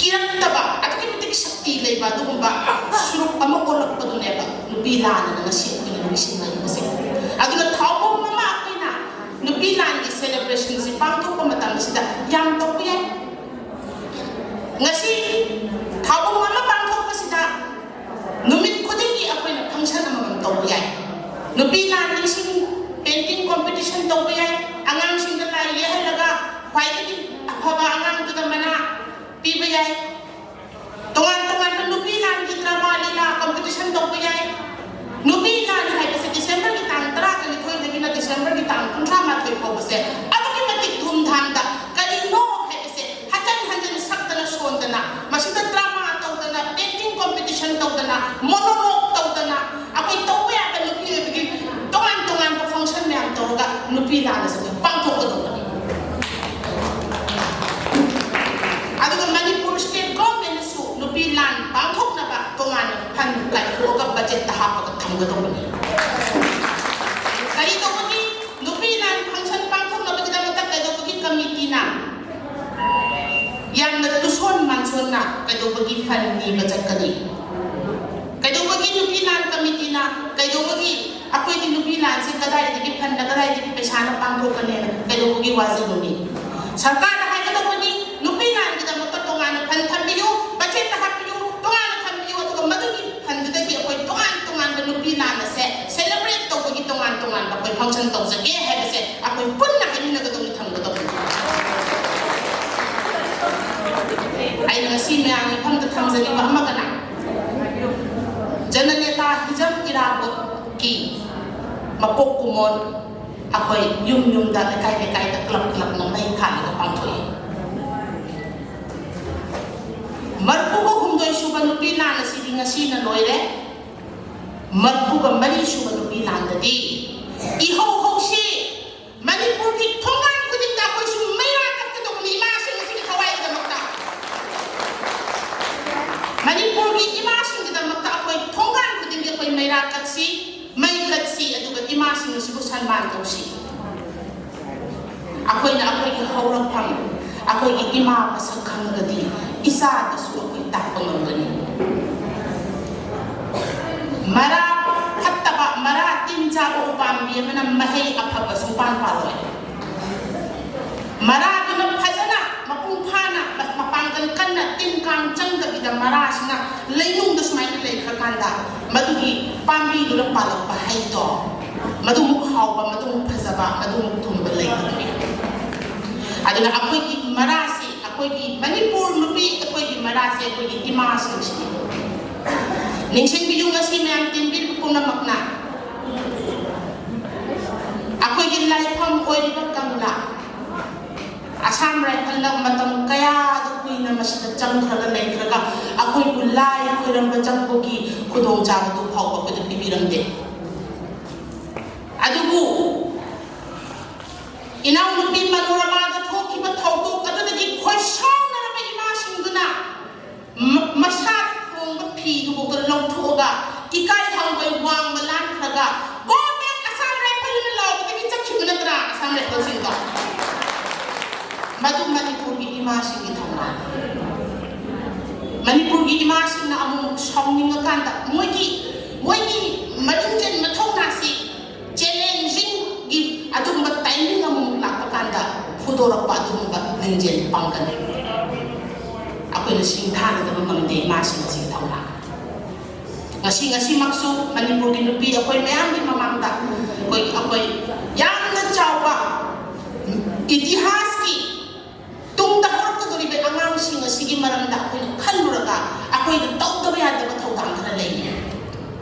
ꯀꯤꯔꯛꯇꯕ, ꯑꯗꯨꯛꯀꯤ ꯃꯇꯤꯛ ꯁꯛꯇꯤ ꯂꯩꯕ ꯑꯗꯨꯒꯨꯝꯕ ꯁꯨꯔꯨꯞ ꯑꯃ ꯑꯣꯜꯂꯛꯄꯗꯨꯅꯦꯕ ꯅꯨꯄꯤ ꯂꯥꯟꯅ ꯉꯁꯤ ꯑꯩꯈꯣꯏꯅ ꯅꯤꯡꯁꯤꯡꯅꯔꯤꯕꯁꯦ꯫ ꯑꯗꯨꯅ ꯊꯧꯕꯨꯝ ꯑꯃ ꯑꯩꯈꯣꯏꯅ ꯅꯨꯄꯤ ꯂꯥꯟꯒꯤ celebrationꯁꯤ ꯄꯥꯡꯊꯣꯛꯄ ꯃꯇꯝꯁꯤꯗ ꯌꯥꯝ ꯇꯧꯕ ꯌꯥꯏ꯫ ꯉꯁꯤ ꯊꯧꯕꯨꯝ ꯑꯃ ꯄꯥꯡꯊꯣꯛꯄꯁꯤꯗ ꯅꯨꯃꯤꯠ ꯈꯨꯗꯤꯡꯒꯤ ꯑꯩꯈꯣꯏꯅ function ꯑꯃꯃꯝ ꯇꯧꯕ ꯌꯥꯏ꯫ ꯅꯨꯄꯤ ꯂꯥꯟ ꯅꯤꯡꯁꯤꯡ painting competition ꯇꯧꯕ ꯌꯥꯏ꯫ ꯑꯉꯥꯡꯁꯤꯡꯗ ꯂꯥꯏ ꯌꯦꯛꯍꯜꯂꯒ ꯈ꯭ꯋꯥꯏꯗꯒꯤ ꯑꯐꯕ ꯑꯉꯥꯡꯗꯨꯗ ꯃꯅꯥ ꯄꯤꯕ ꯌꯥꯏ꯫ ꯇꯣꯉꯥꯟ ꯇꯣꯉꯥꯟꯕ ꯅꯨꯄꯤ ꯂꯥꯟꯒꯤ drama ꯂꯤꯂꯥ competition ꯇꯧꯕ ꯌꯥꯏ꯫ ꯅꯨꯄꯤ ꯂꯥꯟ ꯍꯥꯏꯕꯁꯦ Decemberꯒꯤ ꯇꯥꯡ ꯇꯔꯥꯒ ꯅꯤꯊꯣꯏꯗꯒꯤꯅ Decemberꯒꯤ ꯇꯥꯡ ꯀꯨꯟꯊ꯭ꯔꯥ ꯃꯥꯊꯣꯏ ꯐꯥꯎꯕꯁꯦ ꯑꯗꯨꯛꯀꯤ ꯃꯇꯤꯛ ꯊꯨꯝ ꯊꯥꯝꯗ ꯀꯔꯤꯅꯣ ꯍꯥꯏꯕꯁꯦ ꯍꯟꯖꯟ ꯍꯟꯖꯟ ꯁꯛꯇꯅ ꯁꯣꯟꯗꯅ, ꯃꯁꯤꯗ drama ꯇꯧꯗꯅ, painting competition ꯇꯧꯗꯅ, monologue ꯇꯧꯗꯅ, ꯑꯩꯈꯣꯏ ꯇꯧꯕ ꯌꯥꯕ ꯅꯨꯄꯤ ꯑꯣꯏꯕꯒꯤ ꯇꯣꯉꯥꯟ ꯇꯣꯉꯥꯟꯕ function ꯃꯌꯥꯝ ꯇꯧꯔꯒ ꯅꯨꯄꯤ ꯂꯥꯟ ꯑꯁꯤ ꯑꯩꯈꯣꯏ ꯄꯥꯡꯊꯣꯛꯀꯗꯧꯕꯅꯤ꯫ ꯑꯗꯨꯒ ꯃꯅꯤꯄꯨꯔ state governmentꯅꯁꯨ ꯅꯨꯄꯤ ꯂꯥꯟ ꯄꯥꯡꯊꯣꯛꯅꯕ ꯇꯣꯉꯥꯟꯅ fund ꯀꯥꯏꯊꯣꯛꯑꯒ budgetꯇ ꯍꯥꯞꯄꯒ ꯊꯝꯒꯗꯧꯕꯅꯤ꯫ ꯀꯔꯤ ꯇꯧꯕꯒꯤ? ꯅꯨꯄꯤ ꯂꯥꯟ function ꯄꯥꯡꯊꯣꯛꯅꯕꯒꯤꯗꯃꯛꯇ ꯀꯩꯗꯧꯕꯒꯤ committeeꯅ ꯌꯥꯝꯅ ꯇꯨꯁꯣꯟ ꯃꯥꯟꯁꯣꯟꯅ ꯀꯩꯗꯧꯕꯒꯤ fund ꯅꯤꯕ ꯆꯠꯀꯅꯤ? ꯀꯩꯗꯧꯕꯒꯤ ꯅꯨꯄꯤ ꯂꯥꯟ committeeꯅ, ꯀꯩꯗꯧꯕꯒꯤ ꯑꯩꯈꯣꯏꯒꯤ ꯅꯨꯄꯤ ꯂꯥꯟꯁꯤ ꯀꯗꯥꯏꯗꯒꯤ fundꯅ, ꯀꯗꯥꯏꯗꯒꯤ ꯄꯩꯁꯥꯅ ꯄꯥꯡꯊꯣꯛꯀꯅꯤꯅ ꯀꯩꯗꯧꯕꯒꯤ ꯋꯥꯖꯔꯨꯅꯤ? ꯁꯔꯀꯥꯔꯅ ꯍꯥꯏꯒꯗꯧꯕꯅꯤ, ꯅꯨꯄꯤ ꯂꯥꯟꯒꯤꯗꯃꯛꯇ ꯇꯣꯉꯥꯟꯅ fund ꯊꯝꯕꯤꯌꯨ, budgetꯇ ꯍꯥꯞꯄꯤꯌꯨ, ꯇꯣꯉꯥꯟꯅ ꯊꯝꯕꯤꯌꯨ, ꯑꯗꯨꯒ ꯃꯗꯨꯒꯤ fundꯗꯨꯗꯒꯤ ꯑꯩꯈꯣꯏ ꯇꯣꯉꯥꯟ ꯇꯣꯉꯥꯟ function ꯇꯧꯖꯒꯦ ꯍꯥꯏꯕꯁꯦ ꯑꯩꯈꯣꯏ ꯄꯨꯟꯅ ꯍꯥꯏꯃꯤꯟꯅꯒꯗꯧꯅꯤ, ꯊꯝꯒꯗꯧꯅꯤ꯫ ꯑꯩꯅ ꯉꯁꯤ ꯃꯌꯥꯝꯒꯤ ꯃꯐꯝꯗ ꯊꯝꯖꯅꯤꯡꯕ ꯑꯃꯒꯅ, ꯖꯅꯅꯦꯇꯥ ꯍꯤꯖꯝ ꯏꯔꯥꯕꯣꯠꯀꯤ ꯃꯄꯣꯛ ꯀꯨꯝꯑꯣꯟ ꯑꯩꯈꯣꯏ ꯌꯨꯝ ꯌꯨꯝꯗ, ꯂꯩꯀꯥꯏ ꯂꯩꯀꯥꯏꯗ, ꯀ꯭ꯂꯕ ꯀ꯭ꯂꯕꯅ ꯃꯩ ꯊꯥꯜꯂꯒ ꯄꯥꯡꯊꯣꯛꯏ꯫ ꯃꯔꯤꯐꯨꯒ ꯍꯨꯝꯗꯣꯏ ꯁꯨꯕ ꯅꯨꯄꯤ ꯂꯥꯟ ꯑꯁꯤꯗꯤ ꯉꯁꯤꯅ ꯂꯣꯏꯔꯦ꯫ ꯃꯔꯤꯐꯨꯒ ꯃꯔꯤ ꯁꯨꯕ ꯅꯨꯄꯤ ꯂꯥꯟꯗꯗꯤ ꯏꯍꯧ ꯍꯧꯁꯤ꯫ ꯃꯅꯤꯄꯨꯔꯒꯤ ꯊꯣꯡꯒꯥꯟ ꯈꯨꯗꯤꯡꯗ ꯑꯩꯈꯣꯏꯁꯨ ꯃꯩꯔꯥ ꯀꯠꯀꯗꯧꯕꯅꯤ ꯏꯃꯥꯁꯤꯡ ꯑꯁꯤꯒꯤ ꯊꯋꯥꯏꯒꯤꯗꯃꯛꯇ꯫ ꯃꯅꯤꯄꯨꯔꯒꯤ ꯏꯃꯥꯁꯤꯡꯒꯤꯗꯃꯛꯇ ꯑꯩꯈꯣꯏ ꯊꯣꯡꯒꯥꯟ ꯈꯨꯗꯤꯡꯒꯤ ꯑꯩꯈꯣꯏ ꯃꯩꯔꯥ ꯀꯠꯁꯤ, ꯃꯩ ꯀꯠꯁꯤ, ꯑꯗꯨꯒ ꯏꯃꯥꯁꯤꯡ ꯑꯁꯤꯕꯨ ꯁꯟꯃꯥꯟ ꯇꯧꯁꯤ꯫ ꯑꯩꯈꯣꯏꯅ ꯑꯩꯈꯣꯏꯒꯤ ꯍꯧꯔꯛꯐꯝ, ꯑꯩꯈꯣꯏꯒꯤ ꯏꯃꯥ ꯃꯁꯛ ꯈꯪꯉꯒꯗꯤ ꯏꯆꯥꯗꯁꯨ ꯑꯩꯈꯣꯏ ꯇꯥꯛꯄ ꯉꯝꯒꯅꯤ꯫ ꯃꯔꯥ ꯐꯠꯇꯕ, ꯃꯔꯥ ꯇꯤꯟ ꯆꯥꯕ ꯎꯄꯥꯝꯕꯤ ꯑꯃꯅ ꯃꯍꯩ ꯑꯐꯕ ꯁꯨꯡꯄꯥꯟ ꯄꯥꯜꯂꯣꯏ꯫ ꯃꯔꯥꯗꯨꯅ ꯐꯖꯅ ꯃꯄꯨꯡ ꯐꯥꯅ ꯃ-, ꯃꯄꯥꯡꯒꯜ ꯀꯟꯅ ꯇꯤꯟ ꯀꯥꯡ ꯆꯪꯗꯕꯤꯗ ꯃꯔꯥꯁꯤꯅ ꯂꯩꯅꯨꯡꯗ ꯁꯨꯃꯥꯏꯅ ꯂꯩꯈ꯭ꯔꯀꯥꯟꯗ ꯃꯗꯨꯒꯤ ꯄꯥꯝꯕꯤꯗꯨꯅ ꯄꯥꯜꯂꯛꯄ ꯍꯩꯗꯣ ꯃꯗꯨꯃꯨꯛ ꯍꯥꯎꯕ, ꯃꯗꯨꯃꯨꯛ ꯐꯖꯕ, ꯃꯗꯨꯃꯨꯛ ꯊꯨꯝꯕ ꯂꯩꯇꯕꯅꯤ꯫ ꯑꯗꯨꯅ ꯑꯩꯈꯣꯏꯒꯤ ꯃꯔꯥꯁꯤ, ꯑꯩꯈꯣꯏꯒꯤ ꯃꯅꯤꯄꯨꯔ ꯅꯨꯄꯤ, ꯑꯩꯈꯣꯏꯒꯤ ꯃꯔꯥꯁꯦ ꯑꯩꯈꯣꯏꯒꯤ ꯏꯃꯥꯁꯤꯡꯁꯤꯅꯤ꯫ ꯅꯤꯡꯁꯤꯡꯕꯤꯌꯨ, ꯉꯁꯤ ꯃꯌꯥꯝ ꯇꯤꯟꯕꯤꯔꯤꯕ ꯄꯨꯝꯅꯃꯛꯅ ꯑꯩꯈꯣꯏꯒꯤ ꯂꯥꯏꯐꯝ ꯑꯣꯏꯔꯤꯕ ꯀꯪꯂꯥ, ꯑꯁꯥꯝ ꯔꯥꯏꯐꯜꯅ ꯃꯇꯝ ꯀꯌꯥꯗ ꯀꯨꯏꯅ ꯃꯁꯤꯗ ꯆꯪꯈ꯭ꯔꯒ ꯂꯩꯈ꯭ꯔꯒ ꯑꯩꯈꯣꯏꯕꯨ ꯂꯥꯏ ꯈꯣꯏꯔꯝꯕ ꯆꯪꯕꯒꯤ ꯈꯨꯗꯣꯡꯆꯥꯕꯗꯨ ꯐꯥꯎꯕ ꯑꯩꯈꯣꯏꯗ ꯄꯤꯕꯤꯔꯝꯗꯦ꯫ ꯑꯗꯨꯕꯨ ꯏꯅꯥꯎꯅꯨꯄꯤ ꯃꯅꯣꯔꯃꯥꯗ ꯊꯣꯛꯈꯤꯕ ꯊꯧꯗꯣꯛ ꯑꯗꯨꯗꯒꯤ ꯈꯣꯏꯁꯥꯎꯅꯔꯕ ꯏꯃꯥꯁꯤꯡꯗꯨꯅ ꯃ-, ꯃꯁꯥꯗ ꯈꯣꯡꯕ ꯐꯤꯗꯨꯐꯥꯎꯗ ꯂꯧꯊꯣꯛꯑꯒ ꯏꯀꯥꯏ ꯍꯪꯒꯣꯏ ꯋꯥꯡꯃ ꯂꯥꯟꯈ꯭ꯔꯒ "Go back, Assam Rifle" ꯍꯥꯏꯅ ꯂꯥꯎꯕꯗꯒꯤ ꯆꯠꯈꯤꯕ ꯅꯠꯇ꯭ꯔꯥ ꯑꯁꯥꯝ ꯔꯥꯏꯐꯜꯁꯤꯡꯗꯣ? ꯃꯗꯨ ꯃꯅꯤꯄꯨꯔꯒꯤ ꯏꯃꯥꯁꯤꯡꯒꯤ ꯊꯧꯅꯥꯅꯤ꯫ ꯃꯅꯤꯄꯨꯔꯒꯤ ꯏꯃꯥꯁꯤꯡꯅ ꯑꯃꯨꯛ ꯁꯥꯎꯅꯤꯡꯉꯀꯥꯟꯗ ꯃꯣꯏꯒꯤ, ꯃꯣꯏꯒꯤ ꯃꯔꯤꯡꯖꯦꯜ ꯃꯊꯧꯅꯥꯁꯤ ꯆꯦꯂꯦꯟꯖꯤꯡꯒꯤ ꯑꯗꯨꯒꯨꯝꯕ ꯇꯥꯏꯃꯤꯡ ꯑꯃꯃꯨꯛ ꯂꯥꯛꯄ ꯀꯥꯟꯗ ꯐꯨꯗꯣꯔꯛꯄ ꯑꯗꯨꯒꯨꯝꯕ ꯂꯤꯡꯖꯦꯜ ꯄꯥꯡꯒꯜ ꯑꯩꯈꯣꯏꯅ ꯁꯤꯡꯊꯥꯅꯗꯕ ꯉꯝꯗꯦ ꯏꯃꯥꯁꯤꯡ ꯑꯁꯤꯒꯤ ꯊꯧꯅꯥ꯫ ꯉꯁꯤ ꯉꯁꯤꯃꯛꯁꯨ ꯃꯅꯤꯄꯨꯔꯒꯤ ꯅꯨꯄꯤ ꯑꯩꯈꯣꯏ ꯃꯌꯥꯝꯒꯤ ꯃꯃꯥꯡꯗ ꯑꯩꯈꯣꯏ ꯑꯩꯈꯣꯏ ꯌꯥꯝꯅ ꯆꯥꯎꯕ ꯏꯇꯤꯍꯥꯁꯀꯤ ꯇꯨꯡꯗ ꯍꯧꯔꯛꯀꯗꯧꯔꯤꯕ ꯑꯉꯥꯡꯁꯤꯡ ꯑꯁꯤꯒꯤ ꯃꯔꯝꯗ ꯑꯩꯈꯣꯏꯅ ꯈꯜꯂꯨꯔꯒ ꯑꯩꯈꯣꯏꯅ ꯇꯧꯗꯕ ꯌꯥꯗꯕ ꯊꯧꯗꯥꯡ ꯈꯔ ꯂꯩꯔꯤ꯫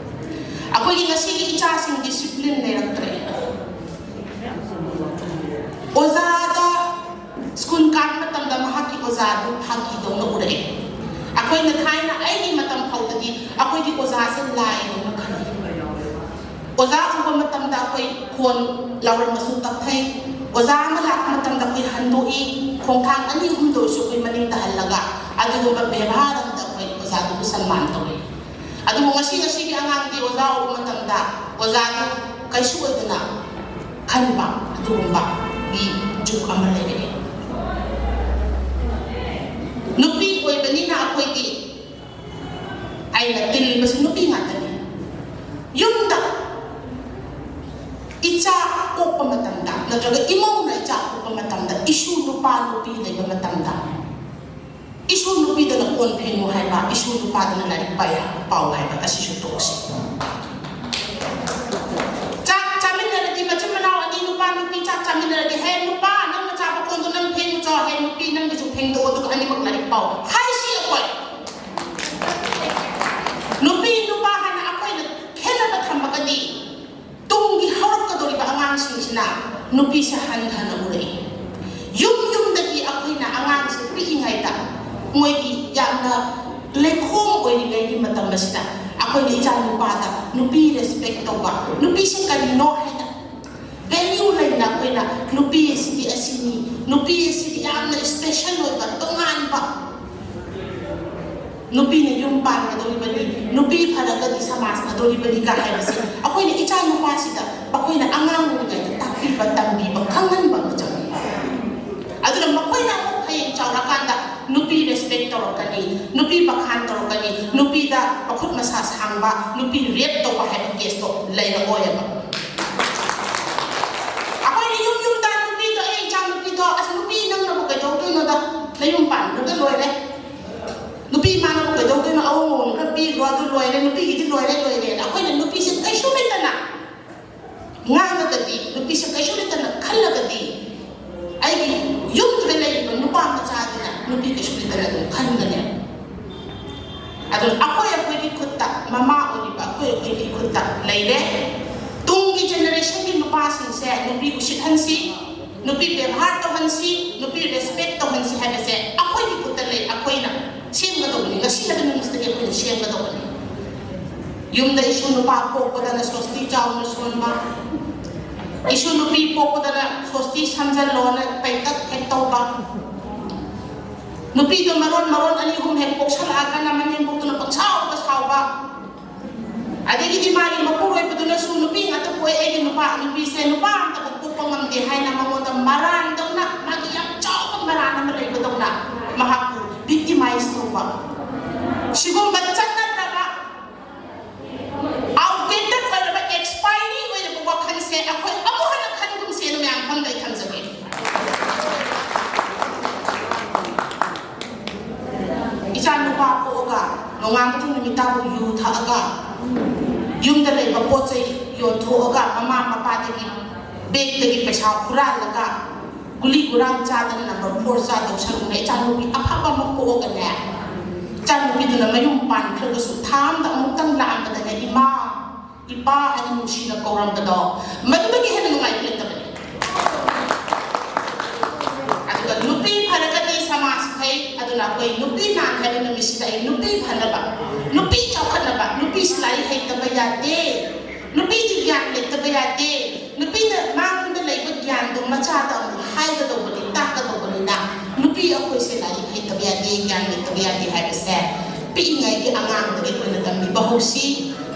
ꯑꯩꯈꯣꯏꯒꯤ ꯉꯁꯤꯒꯤ ꯏꯆꯥꯁꯤꯡ ꯗꯤꯁꯤꯄ꯭ꯂꯤꯟ ꯂꯩꯔꯛꯇ꯭ꯔꯦ꯫ ꯑꯣꯖꯥꯗ ꯁ꯭ꯀꯨꯜ ꯀꯥꯕ ꯃꯇꯝꯗ ꯃꯍꯥꯛꯀꯤ ꯑꯣꯖꯥꯗꯨ ꯐꯥꯒꯤꯗꯧꯅ ꯎꯔꯛꯑꯦ꯫ ꯑꯩꯈꯣꯏꯅ ꯊꯥꯏꯅ ꯑꯩꯒꯤ ꯃꯇꯝ ꯐꯥꯎꯗꯗꯤ ꯑꯩꯈꯣꯏꯒꯤ ꯑꯣꯖꯥꯁꯦ ꯂꯥꯏꯗꯧꯅ ꯈꯜꯂꯤ꯫ ꯑꯣꯖꯥ ꯎꯕ ꯃꯇꯝꯗ ꯑꯩꯈꯣꯏ ꯈꯣꯟ ꯂꯥꯎꯔꯝꯕꯁꯨ ꯇꯞꯊꯩ꯫ ꯑꯣꯖꯥ ꯑꯃ ꯂꯥꯛꯄ ꯃꯇꯝꯗ ꯑꯩꯈꯣꯏ ꯍꯟꯗꯣꯛꯏ꯫ ꯈꯣꯡꯊꯥꯡ ꯑꯅꯤ ꯑꯍꯨꯝꯗ ꯑꯣꯏꯔꯁꯨ ꯑꯩꯈꯣꯏ ꯃꯅꯤꯡꯗ ꯍꯜꯂꯒ ꯑꯗꯨꯒꯨꯝꯕ ꯕꯦꯕꯥꯔ ꯑꯃꯗ ꯑꯩꯈꯣꯏ ꯑꯣꯖꯥꯗꯨꯕꯨ ꯁꯟꯃꯥꯟ ꯇꯧꯏ꯫ ꯑꯗꯨꯕꯨ ꯉꯁꯤ ꯉꯁꯤꯒꯤ ꯑꯉꯥꯡꯗꯤ ꯑꯣꯖꯥ ꯎꯕ ꯃꯇꯝꯗ ꯑꯣꯖꯥꯗꯨ ꯀꯩꯁꯨ ꯑꯣꯏꯗꯅ ꯈꯟꯕ ꯑꯗꯨꯒꯨꯝꯕꯒꯤ ꯖꯨꯛ ꯑꯃ ꯂꯩꯔꯛꯑꯦ꯫ ꯅꯨꯄꯤ ꯑꯣꯏꯕꯅꯤꯅ ꯑꯩꯈꯣꯏꯗꯤ, ꯑꯩꯅ ꯇꯤꯜꯂꯤꯕꯁꯤ ꯅꯨꯄꯤ ꯉꯥꯛꯇꯅꯤ꯫ ꯌꯨꯝꯗ ꯏꯆꯥ ꯄꯣꯛꯄ ꯃꯇꯝꯗ ꯅꯠꯇ꯭ꯔꯒ ꯏꯃꯧꯅ ꯏꯆꯥ ꯄꯣꯛꯄ ꯃꯇꯝꯗ ꯏꯁꯨ ꯅꯨꯄꯥ ꯅꯨꯄꯤ ꯂꯩꯕ ꯃꯇꯝꯗ ꯏꯁꯨ ꯅꯨꯄꯤꯗꯅ ꯀꯣꯟ ꯐꯦꯡꯉꯨ ꯍꯥꯏꯕ, ꯏꯁꯨ ꯅꯨꯄꯥꯗꯅ ꯂꯥꯏꯔꯤꯛ ꯄꯥꯏ-, ꯄꯥꯎ ꯍꯥꯏꯕ ꯑꯁꯤꯁꯨ ꯇꯣꯛꯁꯤ꯫ ꯆꯥꯛ ꯆꯥꯃꯤꯟꯅꯔꯗꯤ ꯃꯆꯤꯟ ꯃꯅꯥꯎ ꯑꯅꯤ ꯅꯨꯄꯥ ꯅꯨꯄꯤ ꯆꯥꯛ ꯆꯥꯃꯤꯟꯅꯔꯗꯤ, "ꯍꯦ ꯅꯨꯄꯥ, ꯅꯪꯅ ꯆꯥꯕ ꯀꯣꯟꯗꯣ ꯅꯪ ꯐꯦꯡꯉꯨ ꯆꯣ, ꯍꯦ ꯅꯨꯄꯤ, ꯅꯪꯒꯤꯁꯨ ꯐꯦꯡꯗꯣꯛꯑꯣ, ꯑꯗꯨꯒ ꯑꯅꯤꯃꯛ ꯂꯥꯏꯔꯤꯛ ꯄꯥꯎ" ꯍꯥꯏꯁꯤ ꯑꯩꯈꯣꯏ꯫ ꯅꯨꯄꯤ ꯅꯨꯄꯥ ꯍꯥꯏꯅ ꯑꯩꯈꯣꯏꯅ ꯈꯦꯠꯅꯕ ꯊꯝꯃꯒꯗꯤ ꯇꯨꯡꯒꯤ ꯍꯧꯔꯛꯀꯗꯧꯔꯤꯕ ꯑꯉꯥꯡꯁꯤꯡꯁꯤꯅ ꯅꯨꯄꯤꯁꯦ ꯍꯟꯊꯅ ꯎꯔꯛꯏ꯫ ꯌꯨꯝ ꯌꯨꯝꯗꯒꯤ ꯑꯩꯈꯣꯏꯅ ꯑꯉꯥꯡꯁꯦ ꯄꯤꯛꯏꯉꯩꯗ ꯃꯣꯏꯒꯤ ꯌꯥꯝꯅ ꯂꯩꯈꯣꯝ ꯑꯣꯏꯔꯤꯉꯩꯒꯤ ꯃꯇꯝ ꯑꯁꯤꯗ ꯑꯩꯈꯣꯏꯅ ꯏꯆꯥ ꯅꯨꯄꯥꯗ ꯅꯨꯄꯤ ꯔꯦꯁꯄꯦꯛ ꯇꯧꯕ, ꯅꯨꯄꯤꯁꯦ ꯀꯔꯤꯅꯣ ꯍꯥꯏꯅ ꯚꯦꯂ꯭ꯌꯨ ꯂꯩꯅ ꯑꯩꯈꯣꯏꯅ ꯅꯨꯄꯤ ꯑꯁꯤꯗꯤ ꯑꯁꯤꯅꯤ, ꯅꯨꯄꯤ ꯑꯁꯤꯗꯤ ꯌꯥꯝꯅ ꯏꯁꯄꯦꯁꯦꯜ ꯑꯣꯏꯕ, ꯇꯣꯉꯥꯟꯕ, ꯅꯨꯄꯤꯅ ꯌꯨꯝ ꯄꯥꯟꯒꯗꯧꯔꯤꯕꯅꯤ, ꯅꯨꯄꯤ ꯐꯔꯒꯗꯤ ꯁꯃꯥꯖ ꯐꯗꯧꯔꯤꯕꯅꯤꯒ ꯍꯥꯏꯕꯁꯦ ꯑꯩꯈꯣꯏꯅ ꯏꯆꯥ ꯅꯨꯄꯥꯁꯤꯗ ꯑꯩꯈꯣꯏꯅ ꯑꯉꯥꯡ ꯑꯣꯏꯔꯤꯉꯩꯗ ꯇꯥꯛꯄꯤꯕ, ꯇꯝꯕꯤꯕ, ꯈꯪꯍꯟꯕ ꯑꯃ ꯆꯪꯉꯤ꯫ ꯑꯗꯨꯅ ꯃꯈꯣꯏꯅ ꯑꯃꯨꯛ ꯍꯌꯦꯡ ꯆꯥꯎꯔꯀꯥꯟꯗ ꯅꯨꯄꯤ ꯔꯦꯁꯄꯦꯛ ꯇꯧꯔꯛꯀꯅꯤ, ꯅꯨꯄꯤ ꯕꯈꯥꯟ ꯇꯧꯔꯛꯀꯅꯤ, ꯅꯨꯄꯤꯗ ꯃꯈꯨꯠ ꯃꯁꯥ ꯁꯥꯡꯕ, ꯅꯨꯄꯤ ꯔꯦꯞ ꯇꯧꯕ ꯍꯥꯏꯕ ꯀꯦꯁꯇꯣ ꯂꯩꯔꯛꯑꯣꯏꯕ꯫ ꯑꯩꯈꯣꯏꯅ ꯌꯨꯝ ꯌꯨꯝꯗ ꯅꯨꯄꯤꯗꯣ, "ꯑꯦ ꯏꯆꯥ ꯅꯨꯄꯤꯗꯣ, ꯑꯁ ꯅꯨꯄꯤ ꯅꯪꯅꯕꯨ ꯀꯩꯗꯧꯗꯣꯏꯅꯣꯗ, ꯅꯌꯨꯝ ꯄꯥꯟꯈ꯭ꯔꯒ ꯂꯣꯏꯔꯦ, ꯅꯨꯄꯤ ꯏꯃꯥꯅꯕꯨ ꯀꯩꯗꯧꯗꯣꯏꯅꯣ, ꯑꯋꯣꯡ ꯑꯋꯣꯡ ꯈꯔ ꯄꯤꯈ꯭ꯔꯣ, ꯑꯗꯨ ꯂꯣꯏꯔꯦ, ꯅꯨꯄꯤꯒꯤꯗꯤ ꯈꯜꯂꯒꯗꯤ, ꯅꯨꯄꯤꯁꯦ ꯀꯩꯁꯨ ꯂꯩꯇꯅ ꯈꯜꯂꯒꯗꯤ, ꯑꯩꯒꯤ ꯌꯨꯝꯗꯨꯗ ꯂꯩꯔꯤꯕ ꯅꯨꯄꯥ ꯃꯆꯥꯗꯨꯅ ꯅꯨꯄꯤ ꯀꯩꯁꯨ ꯂꯩꯇꯅ ꯑꯗꯨꯝ ꯈꯟꯒꯅꯦ꯫ ꯑꯗꯨꯅ ꯑꯩꯈꯣꯏ ꯑꯩꯈꯣꯏꯒꯤ ꯈꯨꯠꯇ, ꯃꯃꯥ ꯑꯣꯏꯔꯤꯕ ꯑꯩꯈꯣꯏ ꯑꯩꯈꯣꯏꯒꯤ ꯈꯨꯠꯇ ꯂꯩꯔꯦ꯫ ꯇꯨꯡꯒꯤ generationꯒꯤ ꯅꯨꯄꯥꯁꯤꯡꯁꯦ ꯅꯨꯄꯤ ꯎꯁꯤꯠꯍꯟꯁꯤ, ꯅꯨꯄꯤ ꯕꯦꯕꯥꯔ ꯇꯧꯍꯟꯁꯤ, ꯅꯨꯄꯤ respect ꯇꯧꯍꯟꯁꯤ ꯍꯥꯏꯕꯁꯦ ꯑꯩꯈꯣꯏꯒꯤ ꯈꯨꯠꯇ ꯂꯩ꯫ ꯑꯩꯈꯣꯏꯅ ꯁꯦꯝꯒꯗꯧꯕꯅꯤ꯫ ꯉꯁꯤ ꯍꯥꯏꯕ ꯅꯨꯃꯤꯠꯁꯤꯗꯒꯤ ꯑꯩꯈꯣꯏꯅ ꯁꯦꯝꯒꯗꯧꯕꯅꯤ꯫ ꯌꯨꯝꯗ ꯏꯁꯨ ꯅꯨꯄꯥ ꯄꯣꯛꯄꯗꯅ ꯁꯣꯁꯇꯤ ꯆꯥꯎꯅ ꯁꯣꯟꯕ, ꯏꯁꯨ ꯅꯨꯄꯤ ꯄꯣꯛꯄꯗꯅ ꯁꯣꯁꯇꯤ ꯁꯝꯖꯜꯂꯣꯅ ꯄꯩꯇꯛ ꯍꯦꯛ ꯇꯧꯕ, ꯅꯨꯄꯤꯗꯣ ꯃꯔꯣꯟ ꯃꯔꯣꯟ ꯑꯅꯤ ꯑꯍꯨꯝ ꯍꯦꯛ ꯄꯣꯛꯁꯜꯂꯛꯑꯒꯅ ꯃꯅꯦꯝꯕꯣꯛꯇꯨꯅ ꯄꯪꯁꯥꯎꯗ ꯁꯥꯎꯕ, ꯑꯗꯒꯤꯗꯤ ꯃꯥꯒꯤ ꯃꯄꯨꯔꯣꯏꯕꯗꯨꯅꯁꯨ ꯅꯨꯄꯤ ꯉꯥꯛꯇ ꯄꯣꯛꯑꯦ, ꯑꯩꯒꯤ ꯅꯨꯄꯥ, ꯅꯨꯄꯤꯁꯦ ꯅꯨꯄꯥ ꯑꯝꯇꯕꯨ ꯄꯣꯛꯄ ꯉꯝꯗꯦ ꯍꯥꯏꯅ ꯃꯉꯣꯟꯗ ꯃꯔꯥꯟꯗꯧꯅ, ꯃꯥꯒꯤ ꯌꯥꯝ ꯆꯥꯎꯕ ꯃꯔꯥꯟ ꯑꯃ ꯂꯩꯕꯗꯧꯅ ꯃꯍꯥꯛꯄꯨ victimize ꯇꯧꯕ꯫ ꯁꯤꯒꯨꯝꯕ ꯆꯠꯅꯗ꯭ꯔꯕ, outdated ꯑꯣꯏꯔꯕ, expiry ꯑꯣꯏꯔꯕ ꯋꯥꯈꯜꯁꯦ ꯑꯩꯈꯣꯏ ꯑꯃꯨꯛ ꯍꯟꯅ ꯈꯟꯒꯨꯝꯁꯦꯅ ꯃꯌꯥꯝ ꯃꯐꯝꯗ ꯑꯩ ꯊꯝꯖꯒꯦ꯫ ꯏꯆꯥ ꯅꯨꯄꯥ ꯄꯣꯛꯑꯒ ꯅꯣꯡꯉꯥꯟꯕꯗꯒꯤ ꯅꯨꯃꯤꯠ ꯇꯥꯕꯨ ꯌꯨ ꯊꯛꯑꯒ, ꯌꯨꯝꯗ ꯂꯩꯕ ꯄꯣꯠ ꯆꯩ ꯌꯣꯟꯊꯣꯛꯑꯒ, ꯃꯃꯥ ꯃꯄꯥꯗꯒꯤ ꯕꯦꯛꯇꯒꯤ ꯄꯩꯁꯥ ꯍꯨꯔꯥꯜꯂꯒ, ꯒꯨꯂꯤ ꯒꯨꯔꯥꯡ ꯆꯥꯗꯅ number four ꯆꯥꯗꯧ ꯁꯔꯨꯛꯅ ꯏꯆꯥꯅꯨꯄꯤ ꯑꯐꯕ ꯑꯃ ꯄꯣꯛꯑꯒꯅꯦ, ꯏꯆꯥꯅꯨꯄꯤꯗꯨꯅ ꯃꯌꯨꯝ ꯄꯥꯟꯈ꯭ꯔꯒꯁꯨ ꯊꯥ ꯑꯃꯗ ꯑꯃꯨꯛꯇꯪ ꯂꯥꯛꯑꯝꯕꯗꯅꯦ, "ꯏꯃꯥ, ꯏꯄꯥ" ꯍꯥꯏꯅ ꯅꯨꯡꯁꯤꯅ ꯀꯧꯔꯝꯕꯗꯣ, ꯃꯗꯨꯗꯒꯤ ꯍꯦꯟꯅ ꯅꯨꯡꯉꯥꯏꯕ ꯂꯩꯇꯕꯅꯤ꯫ ꯑꯗꯨꯒ ꯅꯨꯄꯤ ꯐꯔꯒꯗꯤ ꯁꯃꯥꯖ ꯐꯩ꯫ ꯑꯗꯨꯅ ꯑꯩꯈꯣꯏ ꯅꯨꯄꯤ ꯅꯥꯟ ꯍꯥꯏꯕ ꯅꯨꯃꯤꯠꯁꯤꯗ ꯑꯩ ꯅꯨꯄꯤ ꯐꯅꯕ, ꯅꯨꯄꯤ ꯆꯥꯎꯈꯠꯅꯕ, ꯅꯨꯄꯤꯁꯤ ꯂꯥꯏꯔꯤꯛ ꯍꯩꯇꯕ ꯌꯥꯗꯦ, ꯅꯨꯄꯤꯗꯤ ꯒ꯭ꯌꯥꯟ ꯂꯩꯇꯕ ꯌꯥꯗꯦ, ꯅꯨꯄꯤꯅ ꯃꯥꯉꯣꯟꯗ ꯂꯩꯕ ꯒ꯭ꯌꯥꯟꯗꯨ ꯃꯆꯥꯗ ꯑꯃꯨꯛ ꯍꯥꯏꯒꯗꯧꯕꯅꯤ, ꯇꯥꯛꯀꯗꯧꯕꯅꯤꯅ, ꯅꯨꯄꯤ ꯑꯩꯈꯣꯏꯁꯦ ꯂꯥꯏꯔꯤꯛ ꯍꯩꯇꯕ ꯌꯥꯗꯦ, ꯒ꯭ꯌꯥꯟ ꯂꯩꯇꯕ ꯌꯥꯗꯦ ꯍꯥꯏꯕꯁꯦ ꯄꯤꯛꯏꯉꯩꯒꯤ ꯑꯉꯥꯡꯗꯒꯤ ꯑꯩꯈꯣꯏꯅ ꯇꯝꯕꯤꯕ ꯍꯧꯁꯤ꯫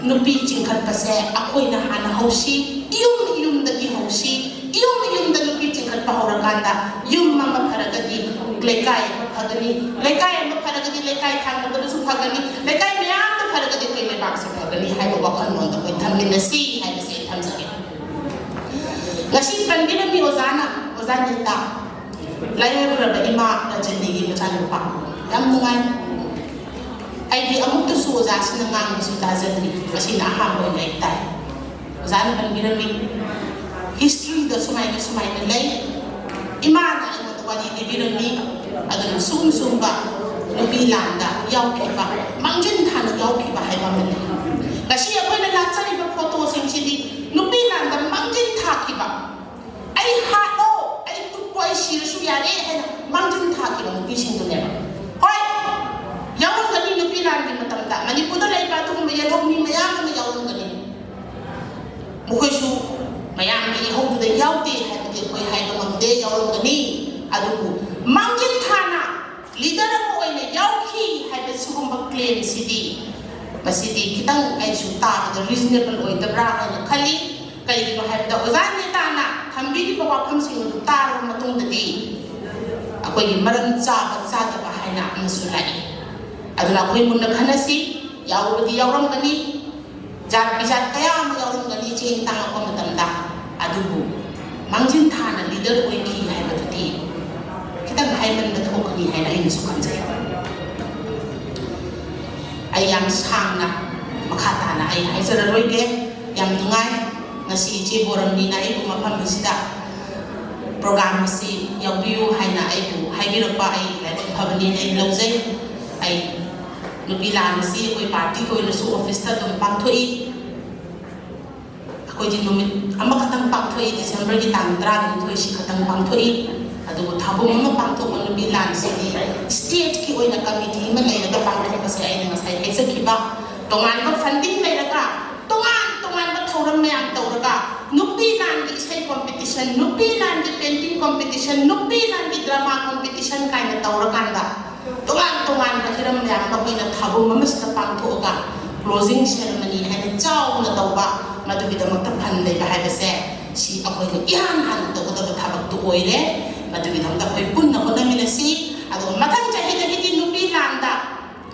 ꯅꯨꯄꯤ ꯆꯤꯡꯈꯠꯄꯁꯦ ꯑꯩꯈꯣꯏꯅ ꯍꯥꯟꯅ ꯍꯧꯁꯤ, ꯏꯌꯨꯝ ꯏꯌꯨꯝꯗꯒꯤ ꯍꯧꯁꯤ꯫ ꯏꯌꯨꯝ ꯏꯌꯨꯝꯗ ꯅꯨꯄꯤ ꯆꯤꯡꯈꯠꯄ ꯍꯧꯔꯀꯥꯟꯗ ꯌꯨꯝ ꯑꯃ ꯐꯔꯒꯗꯤ ꯂꯩꯀꯥꯏ ꯑꯃ ꯐꯒꯅꯤ, ꯂꯩꯀꯥꯏ ꯑꯃ ꯐꯔꯒꯗꯤ ꯂꯩꯀꯥꯏ ꯊꯪꯅꯕꯗꯨꯁꯨ ꯐꯒꯅꯤ, ꯂꯩꯀꯥꯏ ꯃꯌꯥꯝꯗ ꯐꯔꯒꯗꯤ ꯑꯩꯈꯣꯏ ꯂꯩꯕꯥꯛꯁꯦ ꯐꯒꯅꯤ ꯍꯥꯏꯕ ꯋꯥꯈꯜꯂꯣꯟꯗ ꯑꯩꯈꯣꯏ ꯊꯝꯃꯤꯟꯅꯁꯤ ꯍꯥꯏꯕꯁꯦ ꯑꯩ ꯊꯝꯖꯒꯦ꯫ ꯉꯁꯤ ꯄꯟꯕꯤꯔꯝꯃꯤ ꯑꯣꯖꯥꯅ, ꯑꯣꯖꯥ ꯅꯤꯇꯥ, ꯂꯥꯏꯑꯣꯏꯈ꯭ꯔꯕ ꯏꯃꯥ ꯔꯖꯅꯤꯒꯤ ꯃꯆꯥꯅꯨꯄꯥ꯫ ꯌꯥꯝ ꯅꯨꯡꯉꯥꯏ꯫ ꯑꯩꯗꯤ ꯑꯃꯨꯛꯇꯁꯨ ꯑꯣꯖꯥꯁꯤꯅ ꯉꯥꯡꯕꯁꯨ ꯇꯥꯖꯗ꯭ꯔꯤ꯫ ꯉꯁꯤꯅ ꯑꯍꯥꯟꯕ ꯑꯣꯏꯅ ꯑꯩ ꯇꯥꯏ꯫ ꯑꯣꯖꯥꯅ ꯄꯟꯕꯤꯔꯝꯃꯤ꯫ ꯍꯤꯁꯇ꯭ꯔꯤꯗ ꯁꯨꯃꯥꯏꯅ ꯁꯨꯃꯥꯏꯅ ꯂꯩ꯫ ꯏꯃꯥꯅ ꯑꯩꯉꯣꯟꯗ ꯋꯥꯔꯤ ꯂꯤꯕꯤꯔꯝꯃꯤ꯫ ꯑꯗꯨꯅ ꯁꯨꯝ ꯁꯨꯝꯕ ꯅꯨꯄꯤ ꯂꯥꯟꯗ ꯌꯥꯎꯈꯤꯕ, ꯃꯥꯡꯖꯤꯟ ꯊꯥꯅ ꯌꯥꯎꯈꯤꯕ ꯍꯥꯏꯕ ꯑꯃ ꯂꯩ꯫ ꯉꯁꯤ ꯑꯩꯈꯣꯏꯅ ꯂꯥꯠꯆꯔꯤꯕ ꯐꯣꯇꯣꯁꯤꯡꯁꯤꯗꯤ ꯅꯨꯄꯤ ꯂꯥꯟꯗ ꯃꯥꯡꯖꯤꯟ ꯊꯥꯈꯤꯕ, "ꯑꯩ ꯍꯥꯠꯂꯣ, ꯑꯩ ꯇꯨꯞꯄꯣ, ꯑꯩ ꯁꯤꯔꯁꯨ ꯌꯥꯔꯦ" ꯍꯥꯏꯅ ꯃꯥꯡꯖꯤꯟ ꯊꯥꯈꯤꯕ ꯅꯨꯄꯤꯁꯤꯡꯗꯨꯅꯦꯕ꯫ ꯍꯣꯏ, ꯌꯥꯎꯔꯝꯒꯅꯤ, ꯅꯨꯄꯤ ꯂꯥꯟꯒꯤ ꯃꯇꯝꯗ ꯃꯅꯤꯄꯨꯔꯗ ꯂꯩꯕ ꯑꯗꯨꯒꯨꯝꯕ ꯌꯦꯜꯍꯧ ꯃꯤ ꯃꯌꯥꯝ ꯑꯃ ꯌꯥꯎꯔꯝꯒꯅꯤ꯫ ꯃꯈꯣꯏꯁꯨ ꯃꯌꯥꯝꯒꯤ ꯏꯍꯧꯗꯨꯗ ꯌꯥꯎꯗꯦ ꯍꯥꯏꯕꯗꯤ ꯑꯩꯈꯣꯏ ꯍꯥꯏꯕ ꯉꯝꯗꯦ, ꯌꯥꯎꯔꯝꯒꯅꯤ꯫ ꯑꯗꯨꯕꯨ ꯃꯥꯡꯖꯤꯟ ꯊꯥꯅ ꯂꯤꯗꯔ ꯑꯃ ꯑꯣꯏꯅ ꯌꯥꯎꯈꯤ ꯍꯥꯏꯕ ꯁꯤꯒꯨꯝꯕ ꯀ꯭ꯂꯦꯝꯁꯤꯗꯤ, ꯃꯁꯤꯗꯤ ꯈꯤꯇꯪ ꯑꯩꯁꯨ ꯇꯥꯕꯗ ꯔꯤꯖꯅꯦꯕꯜ ꯑꯣꯏꯗꯕ꯭ꯔꯥ ꯍꯥꯏꯅ ꯈꯜꯂꯤ꯫ ꯀꯩꯒꯤꯅꯣ ꯍꯥꯏꯕꯗ ꯑꯣꯖꯥ ꯅꯦꯇꯥꯅ ꯊꯝꯕꯤꯔꯤꯕ ꯋꯥꯐꯝꯁꯤꯡ ꯑꯗꯨ ꯇꯥꯔꯕ ꯃꯇꯨꯡꯗꯗꯤ ꯑꯩꯈꯣꯏꯒꯤ ꯃꯔꯝ ꯆꯥꯕ ꯆꯥꯗꯕ ꯍꯥꯏꯅ ꯑꯃꯁꯨ ꯂꯥꯛꯏ꯫ ꯑꯗꯨꯅ ꯑꯩꯈꯣꯏ ꯃꯨꯟꯅ ꯈꯟꯅꯁꯤ꯫ ꯌꯥꯎꯕꯗꯤ ꯌꯥꯎꯔꯝꯒꯅꯤ, ꯖꯥꯠ ꯕꯤꯖꯥꯠ ꯀꯌꯥ ꯑꯃ ꯌꯥꯎꯔꯝꯒꯅꯤ ꯆꯦꯡ ꯇꯥꯡꯉꯛꯄ ꯃꯇꯝꯗ꯫ ꯑꯗꯨꯕꯨ ꯃꯥꯡꯖꯤꯟ ꯊꯥꯅ ꯂꯤꯗꯔ ꯑꯣꯏꯈꯤ ꯍꯥꯏꯕꯗꯨꯗꯤ ꯈꯤꯇꯪ ꯍꯥꯏꯃꯟꯕ ꯊꯣꯛꯀꯅꯤ ꯍꯥꯏꯅ ꯑꯩꯅꯁꯨ ꯈꯟꯖꯩ꯫ ꯑꯩ ꯌꯥꯝ ꯁꯥꯡꯅ ꯃꯈꯥ ꯇꯥꯅ ꯑꯩ ꯍꯥꯏꯖꯔꯔꯣꯏꯒꯦ꯫ ꯌꯥꯝ ꯅꯨꯡꯉꯥꯏ ꯉꯁꯤ ꯏꯆꯦ ꯕꯣꯔꯝꯅꯤꯅ ꯑꯩꯕꯨ ꯃꯐꯝ ꯑꯁꯤꯗ ꯄ꯭ꯔꯣꯒ꯭ꯔꯥꯝ ꯑꯁꯤ ꯌꯥꯎꯕꯤꯌꯨ ꯍꯥꯏꯅ ꯑꯩꯕꯨ ꯍꯥꯏꯕꯤꯔꯛꯄ꯫ ꯑꯩ ꯂꯥꯏꯕꯛ ꯐꯕꯅꯦꯅ ꯑꯩ ꯂꯧꯖꯩ꯫ ꯑꯩ ꯅꯨꯄꯤ ꯂꯥꯟ ꯑꯁꯤ ꯑꯩꯈꯣꯏ ꯄꯥꯔꯇꯤꯒꯤ ꯑꯣꯏꯅꯁꯨ ꯑꯣꯐꯤꯁꯇ ꯑꯗꯨꯝ ꯄꯥꯡꯊꯣꯛꯏ꯫ ꯑꯩꯈꯣꯏꯗꯤ ꯅꯨꯃꯤꯠ ꯑꯃꯈꯛꯇꯪ ꯄꯥꯡꯊꯣꯛꯏ, ꯗꯤꯁꯦꯝꯕꯔꯒꯤ ꯇꯥꯡ ꯇꯔꯥꯒ ꯅꯤꯊꯣꯏꯁꯤ ꯈꯛꯇꯪ ꯄꯥꯡꯊꯣꯛꯏ꯫ ꯑꯗꯨꯕꯨ ꯊꯥꯕꯨꯝ ꯑꯃ ꯄꯥꯡꯊꯣꯛꯄ ꯅꯨꯄꯤ ꯂꯥꯟꯁꯤꯗꯤ ꯁ꯭ꯇꯦꯠꯀꯤ ꯑꯣꯏꯅ ꯀꯃꯤꯇꯤ ꯑꯃ ꯂꯩꯔꯒ ꯄꯥꯡꯊꯣꯛꯄꯁꯦ ꯑꯩꯅ ꯉꯁꯥꯏ ꯍꯥꯏꯖꯈꯤꯕ꯫ ꯇꯣꯉꯥꯟꯕ ꯐꯟꯗꯤꯡ ꯂꯩꯔꯒ, ꯇꯣꯉꯥꯟ ꯇꯣꯉꯥꯟꯕ ꯊꯧꯔꯝ ꯃꯌꯥꯝ ꯇꯧꯔꯒ, ꯅꯨꯄꯤ ꯂꯥꯟꯒꯤ ꯏꯁꯩ ꯀꯣꯝꯄꯤꯇꯤꯁꯟ, ꯅꯨꯄꯤ ꯂꯥꯟꯒꯤ ꯄꯦꯟꯇꯤꯡ ꯀꯣꯝꯄꯤꯇꯤꯁꯟ, ꯅꯨꯄꯤ ꯂꯥꯟꯒꯤ ꯗ꯭ꯔꯃꯥ ꯀꯣꯝꯄꯤꯇꯤꯁꯟ ꯀꯥꯏꯅ ꯇꯧꯔꯀꯥꯟꯗ, ꯇꯣꯉꯥꯟ ꯇꯣꯉꯥꯟꯕ ꯍꯤꯔꯝ ꯃꯌꯥꯝ ꯑꯃ ꯑꯩꯈꯣꯏꯅ ꯊꯥꯕꯨꯝ ꯑꯃꯁꯤꯗ ꯄꯥꯡꯊꯣꯛꯑꯒ closing ceremony ꯍꯥꯏꯅ ꯆꯥꯎꯅ ꯇꯧꯕ, ꯃꯗꯨꯒꯤꯗꯃꯛꯇ ꯐꯟ ꯂꯩꯕ ꯍꯥꯏꯕꯁꯦ ꯁꯤ ꯑꯩꯈꯣꯏꯅ ꯏꯍꯥꯟ ꯍꯥꯟꯅ ꯇꯧꯒꯗꯕ ꯊꯕꯛꯇꯨ ꯑꯣꯏꯔꯦ꯫ ꯃꯗꯨꯒꯤꯗꯃꯛꯇ ꯑꯩꯈꯣꯏ ꯄꯨꯟꯅ ꯍꯣꯠꯅꯃꯤꯟꯅꯁꯤ꯫ ꯑꯗꯨꯒ ꯃꯊꯪ ꯆꯍꯤꯗꯒꯤꯗꯤ ꯅꯨꯄꯤ ꯂꯥꯟꯗ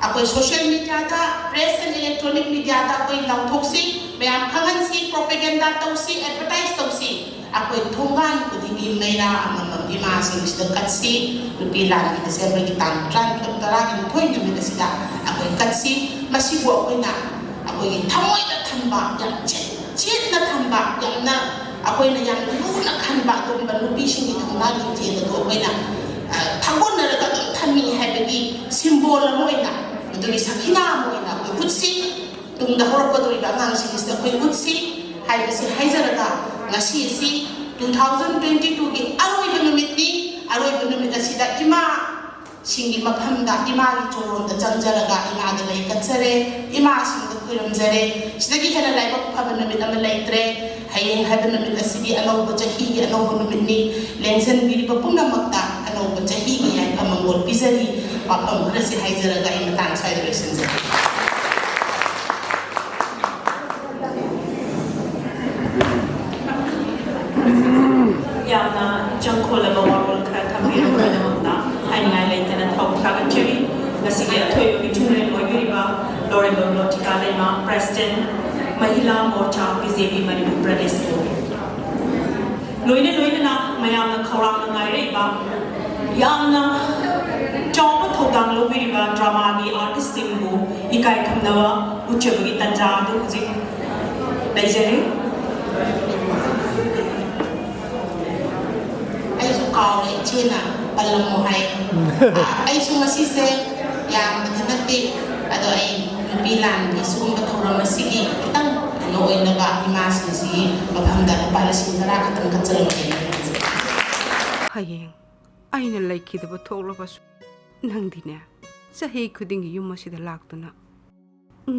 ꯑꯩꯈꯣꯏ social media the, press and electronic media ꯗ ꯑꯩꯈꯣꯏ ꯂꯥꯎꯊꯣꯛꯁꯤ, ꯃꯌꯥꯝ ꯈꯪꯍꯟꯁꯤ, propaganda ꯇꯧꯁꯤ, advertise ꯇꯧꯁꯤ꯫ ꯑꯩꯈꯣꯏ ꯊꯣꯡꯒꯥꯟ ꯈꯨꯗꯤꯡꯒꯤ ꯃꯩꯔꯥ ꯑꯃꯃꯝ ꯏꯃꯥꯁꯤꯡꯁꯤꯗ ꯀꯠꯁꯤ꯫ ꯅꯨꯄꯤ ꯂꯥꯟꯒꯤ ꯗꯤꯁꯦꯝꯕꯔꯒꯤ ꯇꯥꯡ ꯇꯔꯥꯅꯤꯊꯣꯏ, ꯇꯔꯥꯒ ꯅꯤꯊꯣꯏ ꯅꯨꯃꯤꯠ ꯑꯁꯤꯗ ꯑꯩꯈꯣꯏ ꯀꯠꯁꯤ꯫ ꯃꯁꯤꯕꯨ ꯑꯩꯈꯣꯏꯅ ꯑꯩꯈꯣꯏꯒꯤ ꯊꯃꯣꯏꯗ ꯊꯝꯕ, ꯌꯥꯝ ꯆꯦꯠ-, ꯆꯦꯠꯅ ꯊꯝꯕ, ꯌꯥꯝꯅ ꯑꯩꯈꯣꯏꯅ ꯌꯥꯝꯅ ꯂꯨꯅ ꯈꯟꯕ ꯑꯗꯨꯒꯨꯝꯕ ꯅꯨꯄꯤꯁꯤꯡꯒꯤ ꯊꯧꯅꯥ ꯂꯤꯡꯖꯦꯜ ꯑꯗꯨ ꯑꯩꯈꯣꯏꯅ, ꯑ, ꯊꯥꯒꯣꯟꯅꯔꯒ ꯑꯗꯨꯝ ꯊꯝꯃꯤ ꯍꯥꯏꯕꯒꯤ symbol ꯑꯃ ꯑꯣꯏꯅ, ꯑꯗꯨꯒꯤ ꯁꯈꯤꯅꯥ ꯑꯃ ꯑꯣꯏꯅ ꯑꯩꯈꯣꯏ ꯎꯠꯁꯤ꯫ ꯇꯨꯡꯗ ꯍꯧꯔꯛꯀꯗꯧꯔꯤꯕ ꯑꯉꯥꯡꯁꯤꯡꯁꯤꯗ ꯑꯩꯈꯣꯏ ꯎꯠꯁꯤ ꯍꯥꯏꯕꯁꯤ ꯍꯥꯏꯖꯔꯒ, ꯉꯁꯤ ꯑꯁꯤ two thousand twenty two ꯒꯤ ꯑꯔꯣꯏꯕ ꯅꯨꯃꯤꯠꯅꯤ꯫ ꯑꯔꯣꯏꯕ ꯅꯨꯃꯤꯠ ꯑꯁꯤꯗ ꯏꯃꯥ ꯁꯤꯡꯒꯤ ꯃꯐꯝꯗ ꯏꯃꯥꯒꯤ ꯆꯣꯔꯣꯟꯗ ꯆꯪꯖꯔꯒ ꯏꯃꯥꯗ ꯂꯩ ꯀꯠꯆꯔꯦ, ꯏꯃꯥꯁꯤꯡꯗ ꯈꯨꯔꯨꯝꯖꯔꯦ꯫ ꯁꯤꯗꯒꯤ ꯍꯦꯟꯅ ꯂꯥꯏꯕꯛ ꯐꯕ ꯅꯨꯃꯤꯠ ꯑꯃ ꯂꯩꯇ꯭ꯔꯦ꯫ ꯍꯌꯦꯡ ꯍꯥꯏꯕ ꯅꯨꯃꯤꯠ ꯑꯁꯤꯗꯤ ꯑꯅꯧꯕ ꯆꯍꯤꯒꯤ ꯑꯅꯧꯕ ꯅꯨꯃꯤꯠꯅꯤ꯫ ꯂꯦꯡꯖꯟꯕꯤꯔꯤꯕ ꯄꯨꯝꯅꯃꯛꯇ ꯑꯅꯧꯕ ꯆꯍꯤꯒꯤ ꯌꯥꯏꯐ ꯃꯪꯒꯣꯜ ꯄꯤꯖꯔꯤ꯫ ꯋꯥꯐꯝ ꯈꯔꯁꯤ ꯍꯥꯏꯖꯔꯒ ꯑꯩ ꯃꯇꯥꯡ ꯑꯁ꯭ꯋꯥꯏꯗ ꯂꯣꯏꯁꯤꯟꯖꯔꯦ꯫ ꯌꯥꯝꯅ ꯏꯆꯪ ꯈꯣꯜꯂꯕ ꯋꯥꯔꯣꯜ ꯈꯔ ꯊꯝꯕꯤꯔꯛꯄꯒꯤꯗꯃꯛꯇ ꯍꯥꯏꯅꯤꯡꯉꯥꯏ ꯂꯩꯇꯅ ꯊꯥꯒꯠꯆꯔꯤ꯫ ꯉꯁꯤꯒꯤ ꯑꯊꯣꯏꯕꯒꯤ ꯊꯨꯡꯂꯦꯟ ꯑꯣꯏꯕꯤꯔꯤꯕ ꯂꯣꯔꯦꯟꯕꯝ ꯂꯣꯇꯤꯀꯥ ꯂꯩꯃ, President, ꯃꯍꯤꯂꯥ ꯃꯣꯔꯆꯥ, ꯕꯤ ꯖꯦ ꯄꯤ ꯃꯅꯤꯄꯨꯔ ꯄ꯭ꯔꯗꯦꯁꯄꯨ꯫ ꯂꯣꯏꯅ ꯂꯣꯏꯅꯅ ꯃꯌꯥꯝꯅ ꯈꯧꯔꯥꯡꯅ ꯉꯥꯏꯔꯛꯏꯕ, ꯌꯥꯝꯅ ꯆꯥꯎꯕ ꯊꯧꯗꯥꯡ ꯂꯧꯕꯤꯔꯤꯕ drama ꯒꯤ artist ꯁꯤꯡꯕꯨ ꯏꯀꯥꯏ ꯈꯨꯝꯅꯕ ꯎꯠꯆꯕꯒꯤ ꯇꯥꯟꯖꯥ ꯑꯗꯨ ꯍꯧꯖꯤꯛ ꯂꯩꯖꯔꯤ꯫ ꯑꯩꯁꯨ ꯀꯥꯎꯔꯦ, ꯏꯆꯦꯅ ꯄꯜꯂꯝꯃꯣ ꯍꯥꯏ꯫ ꯑꯩꯁꯨ ꯉꯁꯤꯁꯦ ꯌꯥꯝꯕꯗꯤ ꯅꯠꯇꯦ, ꯑꯗꯣ ꯑꯩ ꯅꯨꯄꯤ ꯂꯥꯟꯒꯤ ꯁꯤꯒꯨꯝꯕ ꯊꯧꯔꯝ ꯑꯁꯤꯒꯤ ꯈꯤꯇꯪ ꯀꯩꯅꯣ ꯑꯣꯏꯅꯕ ꯏꯃꯥꯁꯤꯡꯁꯤꯒꯤ ꯃꯐꯝꯗ ꯂꯨꯄꯥ ꯂꯤꯁꯤꯡ ꯇꯔꯥ ꯈꯛꯇꯪ ꯀꯠꯆꯔꯝꯒꯦ꯫ ꯍꯌꯦꯡ ꯑꯩꯅ ꯂꯩꯈꯤꯗꯕ ꯊꯣꯛꯂꯕꯁꯨ, ꯅꯪꯗꯤꯅꯦ, ꯆꯍꯤ ꯈꯨꯗꯤꯡꯒꯤ ꯌꯨꯝ ꯑꯁꯤꯗ ꯂꯥꯛꯇꯨꯅ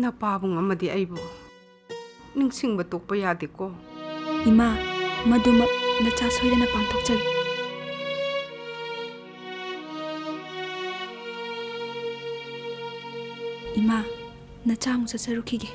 ꯅꯄꯥꯕꯨꯡ ꯑꯃꯗꯤ ꯑꯩꯕꯨ ꯅꯤꯡꯁꯤꯡꯕ ꯇꯣꯛꯄ ꯌꯥꯗꯦꯀꯣ꯫ ꯏꯃꯥ, ꯃꯗꯨꯃꯛ ꯅꯆꯥ ꯁꯣꯏꯗꯅ ꯄꯥꯡꯊꯣꯛꯆꯒꯦ꯫ ꯏꯃꯥ, ꯅꯆꯥ ꯑꯃꯨꯛ ꯆꯠꯆꯔꯨꯈꯤꯒꯦ꯫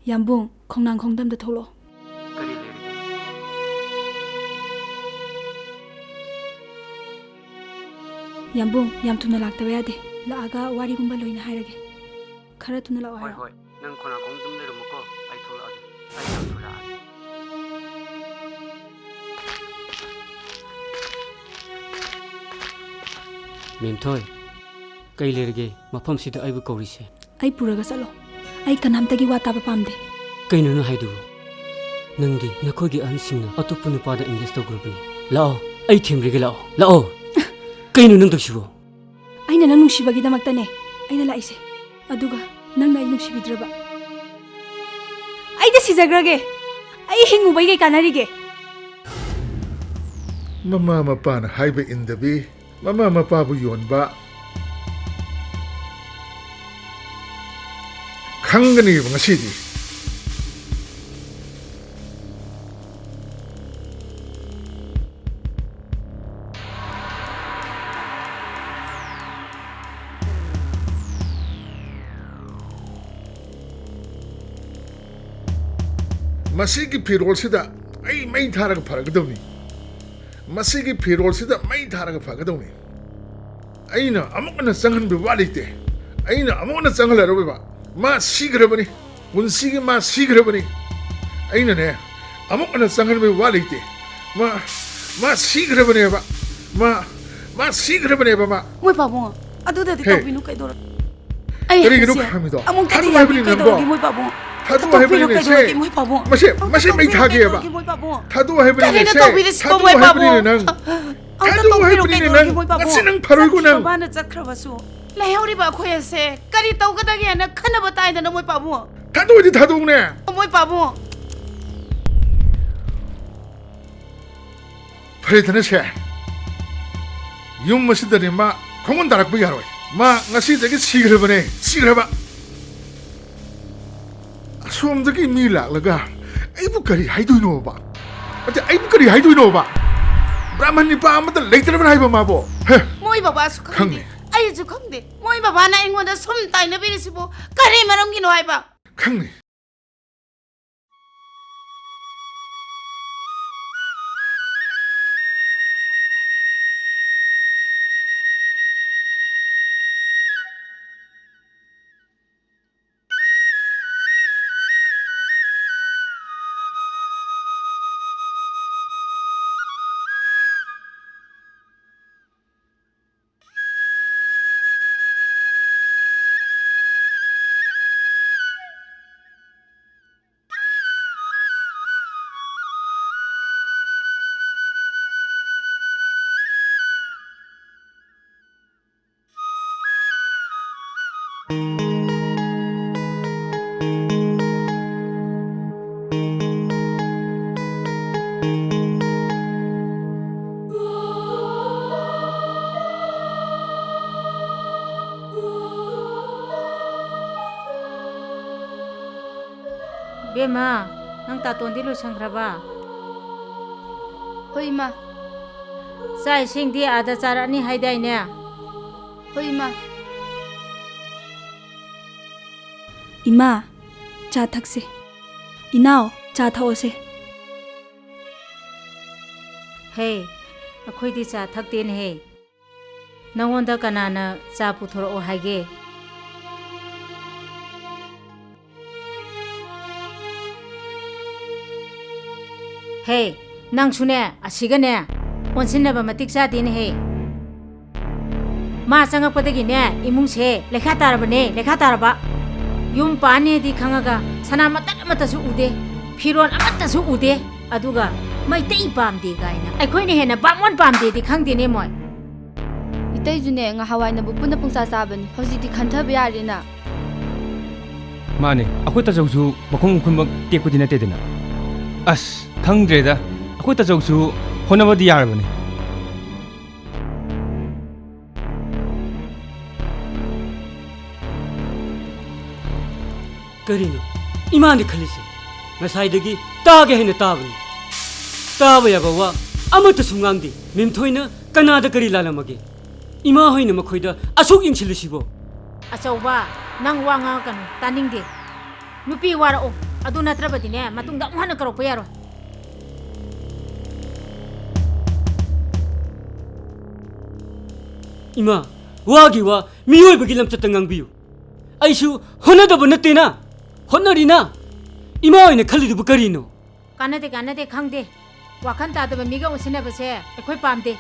ꯌꯥꯝꯕꯨꯡ, ꯈꯣꯡꯅꯥꯡꯈꯣꯡꯗ ꯑꯝꯇ ꯊꯣꯛꯂꯛꯑꯣ꯫ ꯀꯔꯤ ꯂꯩꯔꯒꯦ? ꯌꯥꯝꯕꯨꯡ, ꯌꯥꯝ ꯊꯨꯅ ꯂꯥꯛꯇꯕ ꯌꯥꯗꯦ꯫ ꯂꯥꯛꯑꯒ ꯋꯥꯔꯤꯒꯨꯝꯕ ꯂꯣꯏꯅ ꯍꯥꯏꯔꯒꯦ꯫ ꯈꯔ ꯊꯨꯅ ꯂꯥꯛꯑꯣ ꯍꯣꯏ, ꯍꯥꯏꯔꯣ꯫ ꯍꯣꯏ꯫ ꯅꯪ ꯈꯣꯡꯅꯥꯡꯈꯣꯡ ꯑꯗꯨꯝ ꯂꯩꯔꯝꯃꯨꯀꯣ꯫ ꯑꯩ ꯊꯣꯛꯂꯛꯑꯒꯦ꯫ ꯑꯩ ꯌꯥꯝ ꯊꯨꯅ ꯂꯥꯛꯑꯒꯦ꯫ ꯃꯦꯝꯊꯣꯏ, ꯀꯩ ꯂꯩꯔꯒꯦ ꯃꯐꯝꯁꯤꯗ ꯑꯩꯕꯨ ꯀꯧꯔꯤꯁꯦ? ꯑꯩ ꯄꯨꯔꯒ ꯆꯠꯂꯣ꯫ ꯑꯩ ꯀꯅꯥꯝꯇꯒꯤ ꯋꯥ ꯇꯥꯕ ꯄꯥꯝꯗꯦ꯫ ꯀꯩꯅꯣ ꯅꯪ ꯍꯥꯏꯗꯨꯕꯨ? ꯅꯪꯗꯤ ꯅꯈꯣꯏꯒꯤ ꯑꯍꯟꯁꯤꯡꯅ ꯑꯇꯣꯞꯄ ꯅꯨꯄꯥꯗ engage ꯇꯧꯈ꯭ꯔꯕꯅꯤ꯫ ꯂꯥꯛꯑꯣ, ꯑꯩ ꯊꯦꯝꯕꯤꯒꯦ, ꯂꯥꯛꯑꯣ, ꯂꯥꯛꯑꯣ꯫ ꯀꯩꯅꯣ ꯅꯪ ꯇꯧꯁꯤꯕꯣ? ꯑꯩꯅ ꯅꯪ ꯅꯨꯡꯁꯤꯕꯒꯤꯗꯃꯛꯇꯅꯦ ꯑꯩꯅ ꯂꯥꯛꯏꯁꯦ꯫ ꯑꯗꯨꯒ ꯅꯪꯅ ꯑꯩ ꯅꯨꯡꯁꯤꯕꯤꯗ꯭ꯔꯕ? ꯑꯩꯗꯤ ꯁꯤꯖꯈ꯭ꯔꯒꯦ꯫ ꯑꯩ ꯍꯤꯡꯉꯨꯕꯩ ꯀꯩ ꯀꯥꯟꯅꯔꯤꯒꯦ? ꯃꯃꯥ ꯃꯄꯥꯅ ꯍꯥꯏꯕ ꯏꯟꯗꯕꯤ, ꯃꯃꯥ ꯃꯄꯥꯕꯨ ꯌꯣꯟꯕ ꯈꯪꯒꯅꯤꯕ ꯉꯁꯤꯗꯤ꯫ ꯃꯁꯤꯒꯤ ꯐꯤꯔꯣꯜꯁꯤꯗ ꯑꯩ ꯃꯩ ꯊꯥꯔꯒ ꯐꯔꯛꯀꯗꯕꯅꯤ꯫ ꯃꯁꯤꯒꯤ ꯐꯤꯔꯣꯜꯁꯤꯗ ꯃꯩ ꯊꯥꯔꯒ ꯐꯒꯗꯕꯅꯤ꯫ ꯑꯩꯅ ꯑꯃꯨꯛ ꯍꯟꯅ ꯆꯪꯍꯟꯕ ꯋꯥ ꯂꯩꯇꯦ꯫ ꯑꯩꯅ ꯑꯃꯨꯛ ꯍꯟꯅ ꯆꯪꯍꯜꯂꯔꯣꯏꯕ꯫ ꯃꯥ ꯁꯤꯈ꯭ꯔꯕꯅꯤ꯫ ꯄꯨꯟꯁꯤꯒꯤ ꯃꯥ ꯁꯤꯈ꯭ꯔꯕꯅꯤ꯫ ꯑꯩꯅꯅꯦ, ꯑꯃꯨꯛ ꯍꯟꯅ ꯆꯪꯍꯟꯕꯒꯤ ꯋꯥ ꯂꯩꯇꯦ꯫ ꯃꯥ, ꯃꯥ ꯁꯤꯈ꯭ꯔꯕꯅꯦꯕ꯫ ꯃꯥ, ꯃꯥ ꯁꯤꯈ꯭ꯔꯕꯅꯦꯕ ꯃꯥ꯫ ꯃꯣꯏ ꯄꯥꯕꯨꯡ, ꯑꯗꯨꯗꯗꯤ ꯍꯦ꯫ ꯇꯧꯕꯤꯅꯨ ꯀꯩꯗꯧꯔ-, ꯑꯩ ꯀꯔꯤꯒꯤꯅꯣ ꯍꯥꯏꯁꯦ, ꯈꯥꯝꯃꯤꯗꯣ? ꯑꯃꯨꯛꯇꯗꯤ ꯊꯥꯗꯣꯛꯑꯣ ꯌꯥꯗꯦ ꯍꯥꯏꯕꯅꯤ ꯅꯪꯕꯣ꯫ ꯀꯩꯗꯧꯔꯒꯦ ꯃꯣꯏ ꯄꯥꯕꯨꯡ? ꯊꯥꯗꯣꯛꯑꯣ ꯇꯣꯛꯄꯤꯔꯣ ꯍꯥꯏꯕꯅꯤꯅꯦ ꯁꯦ꯫ ꯀꯩꯗꯧꯔꯒꯦ ꯃꯣꯏ ꯄꯥꯕꯨꯡ? ꯃꯁꯦ, ꯑꯝꯇ ꯃꯁꯦ ꯃꯩ ꯇꯣꯛꯄꯤꯔꯣ ꯊꯥꯒꯦꯕ꯫ ꯀꯩꯗꯧꯔꯒꯦ ꯃꯣꯏ ꯄꯥꯕꯨꯡ? ꯊꯥꯗꯣꯛꯑꯣ ꯍꯥꯏꯕꯅꯤꯅꯦ ꯀꯔꯤꯅꯣ ꯁꯦ꯫ ꯇꯧꯕꯤꯔꯤꯁꯤꯕꯣ ꯊꯥꯗꯣꯛꯑꯣ ꯃꯣꯏ ꯍꯥꯏꯕꯅꯤꯅꯦ ꯄꯥꯕꯨꯡ? ꯅꯪ꯫ ꯑꯝꯇ ꯊꯥꯗꯣꯛꯑꯣ ꯇꯣꯛꯄꯤꯔꯣ ꯍꯥꯏꯕꯅꯤꯅꯦ ꯀꯩꯗꯧꯔꯒꯦ ꯅꯪ꯫ ꯃꯣꯏ ꯄꯥꯕꯨꯡ? ꯉꯁꯤ ꯅꯪ ꯐꯔꯣꯏꯀꯣ ꯆꯠꯈꯤꯕ ꯅꯪ꯫ ꯃꯥꯅ ꯆꯠꯈ꯭ꯔꯕꯁꯨ ꯂꯩꯍꯧꯔꯤꯕ ꯑꯩꯈꯣꯏ ꯑꯁꯦ ꯀꯔꯤ ꯇꯧꯒꯗꯒꯦꯅ ꯈꯟꯅꯕ ꯇꯥꯏꯗꯅ ꯃꯣꯏ ꯄꯥꯕꯨꯡ? ꯊꯥꯗꯣꯛꯑꯣꯗꯤ ꯊꯥꯗꯣꯛꯎꯅꯦ꯫ ꯃꯣꯏ ꯄꯥꯕꯨꯡ꯫ ꯐꯔꯦꯗꯅ ꯁꯦ, ꯌꯨꯝ ꯑꯁꯤꯗꯅꯦ ꯃꯥ ꯈꯣꯡꯒꯨꯟ ꯇꯥꯔꯛꯄ ꯌꯥꯔꯣꯏ꯫ ꯃꯥ ꯉꯁꯤꯗꯒꯤ ꯁꯤꯈ꯭ꯔꯕꯅꯦ, ꯁꯤꯈ꯭ꯔꯕ꯫ ꯑꯁꯣꯝꯗꯒꯤ ꯃꯤ ꯂꯥꯛꯂꯒ ꯑꯩꯕꯨ ꯀꯔꯤ ꯍꯥꯏꯗꯣꯏꯅꯣꯕ? ꯑꯗ ꯑꯩꯕꯨ ꯀꯔꯤ ꯍꯥꯏꯗꯣꯏꯅꯣꯕ? ꯕ꯭ꯔꯥꯍꯃꯟ ꯅꯤꯄꯥ ꯑꯃꯠꯇ ꯂꯩꯇ꯭ꯔꯕ꯭ꯔꯥ ꯍꯥꯏꯕ ꯃꯥꯕꯣ? ꯍꯦ? ꯃꯣꯏ ꯕꯕꯥꯁꯨ ꯈꯪꯗꯦ, ꯈꯪꯉꯦ꯫ ꯑꯩꯁꯨ ꯈꯪꯗꯦ꯫ ꯃꯣꯏ ꯕꯕꯥꯅ ꯑꯩꯉꯣꯟꯗ ꯁꯨꯝ ꯇꯥꯏꯅꯕꯤꯔꯤꯁꯤꯕꯨ ꯀꯔꯤ ꯃꯔꯝꯒꯤꯅꯣ ꯍꯥꯏꯕ? ꯈꯪꯉꯦ꯫ ꯏꯕꯦꯝꯃ, ꯅꯪ ꯇꯥꯇꯣꯟꯗꯤ ꯂꯣꯏꯁꯟꯈ꯭ꯔꯕ? ꯍꯣꯏ, ꯏꯃꯥ꯫ ꯆꯥꯛ ꯏꯁꯤꯡꯗꯤ ꯑꯥꯗ ꯆꯥꯔꯛꯑꯅꯤ ꯍꯥꯏꯗꯥꯏꯅꯦ? ꯍꯣꯏ, ꯏꯃꯥ꯫ ꯏꯃꯥ, ꯆꯥ ꯊꯛꯁꯦ꯫ ꯏꯅꯥꯎ, ꯆꯥ ꯊꯛꯑꯣꯁꯦ꯫ ꯍꯦ, ꯑꯩꯈꯣꯏꯗꯤ ꯆꯥ ꯊꯛꯇꯦꯅꯦꯍꯦ꯫ ꯅꯉꯣꯟꯗ ꯀꯅꯥꯅ ꯆꯥ ꯄꯨꯊꯣꯔꯛꯑꯣ ꯍꯥꯏꯒꯦ? ꯍꯦ, ꯅꯪꯁꯨꯅꯦ, ꯑꯁꯤꯒꯅꯦ, ꯑꯣꯟꯁꯤꯟꯅꯕ ꯃꯇꯤꯛ ꯆꯥꯗꯦꯅꯦꯍꯦ꯫ ꯃꯥ ꯆꯪꯉꯛꯄꯗꯒꯤꯅꯦ, ꯏꯃꯨꯡꯁꯦ ꯂꯩꯈꯥ ꯇꯥꯔꯕꯅꯦ, ꯂꯩꯈꯥ ꯇꯥꯔꯕ꯫ ꯌꯨꯝ ꯄꯥꯟꯅꯦꯗꯤ ꯈꯪꯉꯒ ꯁꯅꯥ ꯃꯇꯠ ꯑꯃꯠꯇꯁꯨ ꯎꯗꯦ, ꯐꯤꯔꯣꯜ ꯑꯃꯠꯇꯁꯨ ꯎꯗꯦ꯫ ꯑꯗꯨꯒ ꯃꯩꯇꯩ ꯄꯥꯝꯗꯦ ꯀꯥꯏꯅ ꯑꯩꯈꯣꯏꯅ ꯍꯦꯟꯅ ꯕꯥꯃꯣꯟ ꯄꯥꯝꯗꯦꯗꯤ ꯈꯪꯗꯦꯅꯦ ꯃꯣꯏ꯫ ꯏꯇꯩꯁꯨꯅꯦ, ꯉꯍꯥꯟꯋꯥꯏꯅꯕꯨ ꯄꯨꯟꯅ ꯄꯨꯡꯆꯥ ꯆꯥꯕꯅꯤ, ꯍꯧꯖꯤꯛꯇꯤ ꯈꯟꯊꯕ ꯌꯥꯔꯦꯅ꯫ ꯃꯥꯅꯦ, ꯑꯩꯈꯣꯏ ꯇꯥꯆꯧꯁꯨ ꯃꯈꯣꯡ ꯃꯈꯨꯟꯃꯛ ꯇꯦꯛꯄꯗꯤ ꯅꯠꯇꯦꯗꯅ꯫ ꯑꯁ, ꯈꯪꯗ꯭ꯔꯦꯗ, ꯑꯩꯈꯣꯏ ꯇꯥꯆꯧꯁꯨ ꯍꯣꯠꯅꯕꯗꯤ ꯌꯥꯔꯕꯅꯦ꯫ ꯀꯔꯤꯅꯣ ꯏꯃꯥꯅ ꯈꯜꯂꯤꯁꯦ? ꯉꯁꯥꯏꯗꯒꯤ ꯇꯥꯒꯦ ꯍꯥꯏꯅ ꯇꯥꯕꯅꯤ꯫ ꯇꯥꯕ ꯌꯥꯕ ꯋꯥ ꯑꯃꯠꯇꯁꯨ ꯉꯥꯡꯗꯦ꯫ ꯃꯦꯝꯊꯣꯏꯅ ꯀꯅꯥꯗ ꯀꯔꯤ ꯂꯥꯜꯂꯝꯃꯒꯦ? ꯏꯃꯥ ꯍꯣꯏꯅ ꯃꯈꯣꯏꯗ ꯑꯁꯨꯛ ꯌꯦꯡꯁꯤꯜꯂꯤꯁꯤꯕꯣ? ꯑꯆꯧꯕ, ꯅꯪ ꯋꯥ ꯉꯥꯡꯉꯛꯀꯅꯨ, ꯇꯥꯅꯤꯡꯗꯦ꯫ ꯅꯨꯄꯤ ꯋꯥꯔꯛꯑꯣ, ꯑꯗꯨ ꯅꯠꯇ꯭ꯔꯕꯗꯤꯅꯦ, ꯃꯇꯨꯡꯗ ꯑꯃꯨꯛ ꯍꯟꯅ ꯀꯧꯔꯛꯄ ꯌꯥꯔꯣꯏ꯫ ꯏꯃꯥ, ꯋꯥꯒꯤ ꯋꯥ, ꯃꯤꯑꯣꯏꯕꯒꯤ ꯂꯝꯆꯠꯇ ꯉꯥꯡꯕꯤꯌꯨ꯫ ꯑꯩꯁꯨ ꯍꯣꯠꯅꯗꯕ ꯅꯠꯇꯦꯅ, ꯍꯣꯠꯅꯔꯤꯅ꯫ ꯏꯃꯥ ꯑꯣꯏꯅ ꯈꯜꯂꯤꯗꯨꯕꯨ ꯀꯔꯤꯅꯣ? ꯀꯥꯟꯅꯗꯦ, ꯀꯥꯟꯅꯗꯦ, ꯈꯪꯗꯦ꯫ ꯋꯥꯈꯜ ꯇꯥꯗꯕ ꯃꯤꯒ ꯑꯣꯟꯁꯤꯟꯅꯕꯁꯦ ꯑꯩꯈꯣꯏ ꯄꯥꯝꯗꯦ꯫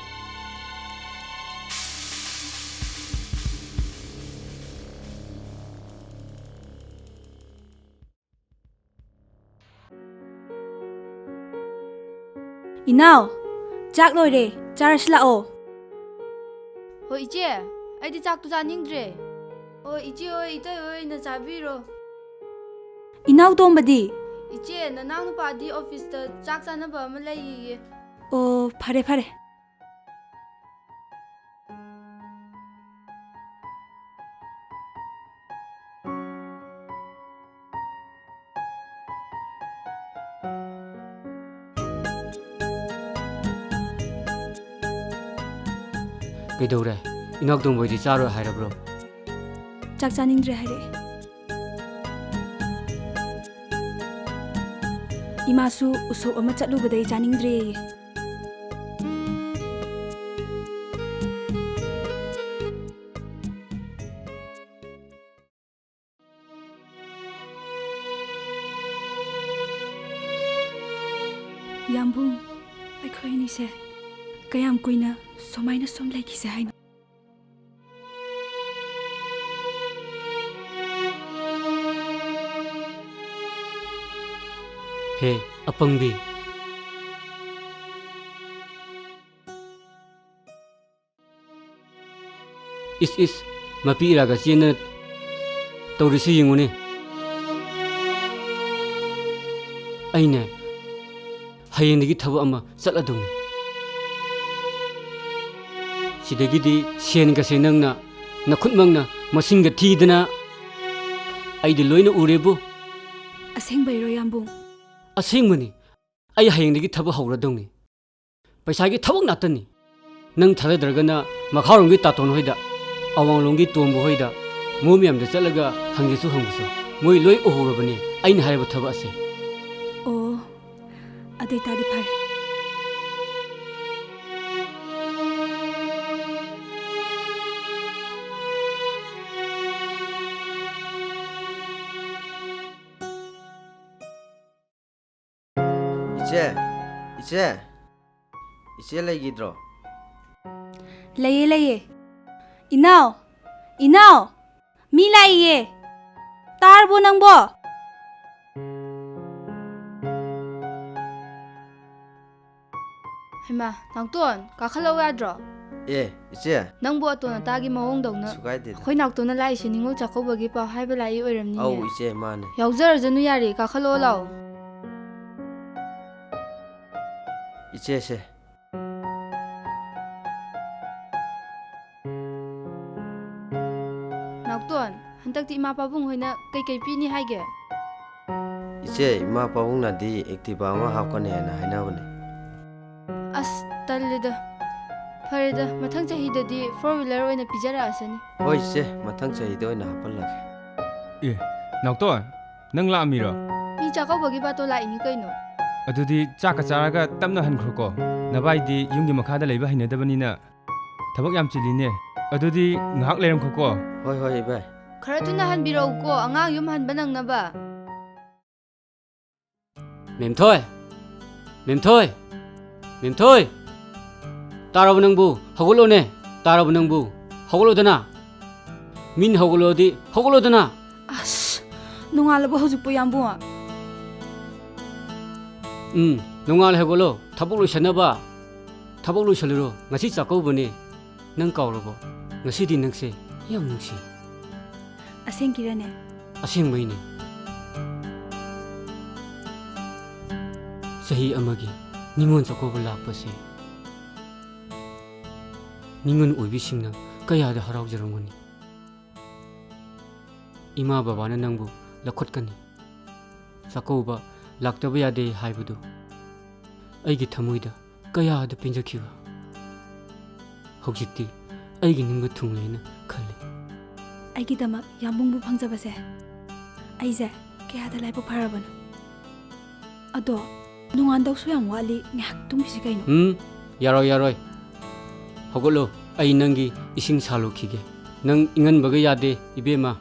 ꯏꯅꯥꯎ, ꯆꯥꯛ ꯂꯣꯏꯔꯦ, ꯆꯥꯔꯁꯤ ꯂꯥꯛꯑꯣ꯫ ꯍꯣꯏ ꯏꯆꯦ, ꯑꯩꯗꯤ ꯆꯥꯛꯇꯨ ꯆꯥꯅꯤꯡꯗ꯭ꯔꯦ꯫ ꯑꯣ ꯏꯆꯦ ꯍꯣꯏ, ꯏꯇꯩ ꯍꯣꯏ ꯑꯣꯏꯅ ꯆꯥꯕꯤꯔꯣ꯫ ꯏꯅꯥꯎ ꯇꯣꯝꯕꯗꯤ? ꯏꯆꯦ, ꯅꯅꯥꯎ ꯅꯨꯄꯥꯗꯤ ꯑꯣꯐꯤꯁꯇ ꯆꯥꯛ ꯆꯥꯅꯕ ꯑꯃ ꯂꯩꯌꯦꯌꯦ꯫ ꯑꯣ, ꯐꯔꯦ ꯐꯔꯦ꯫ ꯀꯩꯗꯧꯔꯦ? ꯏꯅꯥꯎꯇꯣꯝꯕ ꯍꯣꯏꯗꯤ ꯆꯥꯔꯣꯏ ꯍꯥꯏꯔꯕ꯭ꯔꯣ? ꯆꯥꯛ ꯆꯥꯅꯤꯡꯗ꯭ꯔꯦ ꯍꯥꯏꯔꯛꯑꯦ꯫ ꯏꯃꯥꯁꯨ ꯎꯁꯣꯞ ꯑꯃ ꯆꯠꯂꯨꯕꯗꯩ ꯆꯥꯅꯤꯡꯗ꯭ꯔꯦꯌꯦ꯫ ꯌꯥꯝꯕꯨꯡ, ꯑꯩꯈꯣꯏ ꯑꯅꯤꯁꯦ ꯀꯌꯥꯝ ꯀꯨꯏꯅ ꯁꯨꯃꯥꯏꯅ ꯁꯨꯝ ꯂꯩꯈꯤꯁꯦ ꯍꯥꯏꯅꯣ? ꯍꯦ, ꯑꯄꯪꯕꯤ꯫ ꯏꯁ, ꯏꯁ, ꯃꯄꯤ ꯏꯔꯥꯒ ꯆꯦꯟꯗꯅ ꯇꯧꯔꯤꯁꯤ ꯌꯦꯡꯉꯨꯅꯦ꯫ ꯑꯩꯅꯦ, ꯍꯌꯦꯡꯗꯒꯤ ꯊꯕꯛ ꯑꯃ ꯆꯠꯂꯗꯧꯅꯤ꯫ ꯁꯤꯗꯒꯤꯗꯤ ꯁꯦꯟꯒꯁꯦ ꯅꯪꯅ ꯅꯈꯨꯠꯃꯛꯅ ꯃꯁꯤꯡꯒ ꯊꯤꯗꯅ ꯑꯩꯗꯤ ꯂꯣꯏꯅ ꯎꯔꯦꯕꯨ꯫ ꯑꯁꯦꯡꯕꯩꯔꯣ, ꯌꯥꯝꯕꯨꯡ? ꯑꯁꯦꯡꯕꯅꯤ꯫ ꯑꯩ ꯍꯌꯦꯡꯗꯒꯤ ꯊꯕꯛ ꯍꯧꯔꯗꯧꯅꯤ꯫ ꯄꯩꯁꯥꯒꯤ ꯊꯕꯛ ꯉꯥꯛꯇꯅꯤ꯫ ꯅꯪ ꯊꯥꯖꯗ꯭ꯔꯒꯅ ꯃꯈꯥꯔꯣꯝꯒꯤ ꯇꯥꯇꯣꯟ ꯍꯣꯏꯗ, ꯑꯋꯥꯡꯂꯣꯝꯒꯤ ꯇꯣꯝꯕ ꯍꯣꯏꯗ, ꯃꯣꯏ ꯃꯌꯥꯝꯗ ꯆꯠꯂꯒ ꯍꯪꯒꯦꯁꯨ ꯍꯪꯉꯨꯁꯣ꯫ ꯃꯣꯏ ꯂꯣꯏ ꯎꯍꯧꯔꯕꯅꯤ ꯑꯩꯅ ꯍꯥꯏꯔꯤꯕ ꯊꯕꯛ ꯑꯁꯦ꯫ ꯑꯣ, ꯑꯗꯨ ꯑꯣꯏꯇꯥꯗꯤ ꯐꯔꯦ꯫ ꯏꯆꯦ, ꯏꯆꯦ, ꯏꯆꯦ ꯂꯩꯈꯤꯗ꯭ꯔꯣ? ꯂꯩꯌꯦ, ꯂꯩꯌꯦ꯫ ꯏꯅꯥꯎ, ꯏꯅꯥꯎ, ꯃꯤ ꯂꯥꯛꯏꯌꯦ꯫ ꯇꯥꯔꯕꯣ ꯅꯪꯕꯣ? ꯍꯩꯃꯥ, ꯅꯥꯎꯇꯣꯟ, ꯀꯥꯈꯠꯂꯛꯎ ꯌꯥꯗ꯭ꯔꯣ? ꯑꯦ, ꯏꯆꯦ꯫ ꯅꯪꯕꯨ ꯑꯇꯣꯟ ꯑꯇꯥꯒꯤ ꯃꯑꯣꯡꯗꯧꯅ꯫ ꯀꯩꯁꯨ ꯀꯥꯏꯗꯦꯗ꯫ ꯑꯩꯈꯣꯏ ꯅꯥꯎꯇꯣꯟꯅ ꯂꯥꯛꯏꯁꯦ ꯅꯤꯉꯣꯜ ꯆꯥꯛꯀꯧꯕꯒꯤ ꯄꯥꯎ ꯍꯥꯏꯕ ꯂꯥꯛꯏ ꯑꯣꯏꯔꯝꯅꯤꯅꯦ꯫ ꯑꯧ, ꯏꯆꯦ, ꯃꯥꯅꯦ꯫ ꯌꯥꯎꯖꯔꯖꯅꯨ ꯌꯥꯔꯦ, ꯀꯥꯈꯠꯂꯛꯑꯣ ꯂꯥꯛꯑꯣ꯫ ꯏꯆꯦꯁꯦ꯫ ꯅꯥꯎꯇꯣꯟ, ꯍꯟꯗꯛꯇꯤ ꯏꯃꯥ ꯄꯥꯕꯨꯡ ꯍꯣꯏꯅ ꯀꯩꯀꯩ ꯄꯤꯅꯤ ꯍꯥꯏꯒꯦ? ꯏꯆꯦ, ꯏꯃꯥ ꯄꯥꯕꯨꯡꯅꯗꯤ Activa ꯑꯃ ꯍꯥꯞꯀꯅꯤ ꯍꯥꯏꯅ ꯍꯥꯏꯅꯕꯅꯦ꯫ ꯑꯁ, ꯇꯜꯂꯤꯗ꯫ ꯐꯔꯦꯗ, ꯃꯊꯪ ꯆꯍꯤꯗꯗꯤ four wheeler ꯑꯣꯏꯅ ꯄꯤꯖꯔꯛꯑꯁꯅꯤ꯫ ꯍꯣꯏ ꯏꯆꯦ, ꯃꯊꯪ ꯆꯍꯤꯗ ꯑꯣꯏꯅ ꯍꯥꯄꯜꯂꯒꯦ꯫ ꯑꯦ, ꯅꯥꯎꯇꯣꯟ, ꯅꯪ ꯂꯥꯛꯑꯝꯃꯤꯔꯣ? ꯃꯤ ꯆꯥꯛꯀꯧꯕꯒꯤ ꯕꯥꯇꯣꯟ ꯂꯥꯛꯏꯅꯤ ꯀꯩꯅꯣ꯫ ꯑꯗꯨꯗꯤ ꯆꯥꯛꯀ ꯆꯥꯔꯒ ꯇꯞꯅ ꯍꯟꯈ꯭ꯔꯣꯀꯣ꯫ ꯅꯕꯥꯏꯗꯤ ꯌꯨꯝꯒꯤ ꯃꯈꯥꯗ ꯂꯩꯕ ꯍꯩꯅꯗꯕꯅꯤꯅ ꯊꯕꯛ ꯌꯥꯝ ꯆꯤꯜꯂꯤꯅꯦ꯫ ꯑꯗꯨꯗꯤ ꯉꯥꯏꯍꯥꯛ ꯂꯩꯔꯝꯈꯣꯀꯣ꯫ ꯍꯣꯏ, ꯍꯣꯏ, ꯏꯕꯥꯏ꯫ ꯈꯔ ꯊꯨꯅ ꯍꯟꯕꯤꯔꯛꯎꯀꯣ, ꯑꯉꯥꯡ ꯌꯨꯝ ꯍꯟꯕ ꯅꯪꯅꯕ꯫ ꯃꯦꯝꯊꯣꯏ! ꯃꯦꯝꯊꯣꯏ! ꯃꯦꯝꯊꯣꯏ! ꯇꯥꯔꯕ ꯅꯪꯕꯨ? ꯍꯧꯒꯠꯂꯣꯅꯦ! ꯇꯥꯔꯕ ꯅꯪꯕꯨ? ꯍꯧꯒꯠꯂꯣꯗꯅ! ꯃꯤꯅ ꯍꯧꯒꯠꯂꯣꯗꯤ ꯍꯧꯒꯠꯂꯣꯗꯅ! ꯑꯁ, ꯅꯣꯡꯉꯥꯜꯂꯕ ꯍꯧꯖꯤꯛꯄꯨ, ꯌꯥꯝꯕꯨꯡ? ꯎꯝ, ꯅꯣꯡꯉꯥꯜꯂꯦ, ꯍꯧꯒꯠꯂꯣ꯫ ꯊꯕꯛ ꯂꯣꯏꯁꯟꯅꯕ꯫ ꯊꯕꯛ ꯂꯣꯏꯁꯜꯂꯨꯔꯣ꯫ ꯉꯁꯤ ꯆꯥꯛꯀꯧꯕꯅꯦ꯫ ꯅꯪ ꯀꯥꯎꯔꯕꯣ? ꯉꯁꯤꯗꯤ ꯅꯪꯁꯦ ꯌꯥꯝ ꯅꯨꯡꯁꯤ꯫ ꯑꯁꯦꯡꯀꯤꯔꯅꯦ? ꯑꯁꯦꯡꯕꯩꯅꯦ꯫ ꯆꯍꯤ ꯑꯃꯒꯤ ꯅꯤꯉꯣꯜ ꯆꯥꯛꯀꯧꯕ ꯂꯥꯛꯄꯁꯦ ꯅꯤꯉꯣꯜ ꯑꯣꯏꯕꯤꯁꯤꯡꯅ ꯀꯌꯥꯗ ꯍꯔꯥꯎꯖꯔꯝꯒꯅꯤ꯫ ꯏꯃꯥ ꯕꯕꯥꯅ ꯅꯪꯕꯨ ꯂꯧꯈꯠꯀꯅꯤ꯫ ꯆꯥꯛꯀꯧꯕ ꯂꯥꯛꯇꯕ ꯌꯥꯗꯦ ꯍꯥꯏꯕꯗꯨ ꯑꯩꯒꯤ ꯊꯃꯣꯏꯗ ꯀꯌꯥꯗ ꯄꯦꯟꯖꯈꯤꯕ꯫ ꯍꯧꯖꯤꯛꯇꯤ ꯑꯩꯒꯤ ꯅꯤꯡꯕ ꯊꯨꯡꯂꯦꯅ ꯈꯜꯂꯤ꯫ ꯑꯩꯒꯤꯗꯃꯛ ꯌꯥꯝꯕꯨꯡꯕꯨ ꯐꯪꯖꯕꯁꯦ ꯑꯩꯁꯦ ꯀꯌꯥꯗ ꯂꯥꯏꯕꯛ ꯐꯔꯕꯅꯣ꯫ ꯑꯗꯣ ꯅꯣꯡꯉꯥꯟꯗꯧꯁꯨ ꯌꯥꯝ ꯋꯥꯠꯂꯤ, ꯉꯥꯏꯍꯥꯛ ꯇꯨꯝꯈꯤꯁꯤ ꯀꯩꯅꯣ꯫ ꯎꯝ, ꯌꯥꯔꯣꯏ, ꯌꯥꯔꯣꯏ꯫ ꯍꯧꯒꯠꯂꯣ, ꯑꯩ ꯅꯪꯒꯤ ꯏꯁꯤꯡ ꯁꯥꯜꯂꯨꯈꯤꯒꯦ꯫ ꯅꯪ ꯏꯪꯍꯟꯕꯒ ꯌꯥꯗꯦ, ꯏꯕꯦꯝꯃ꯫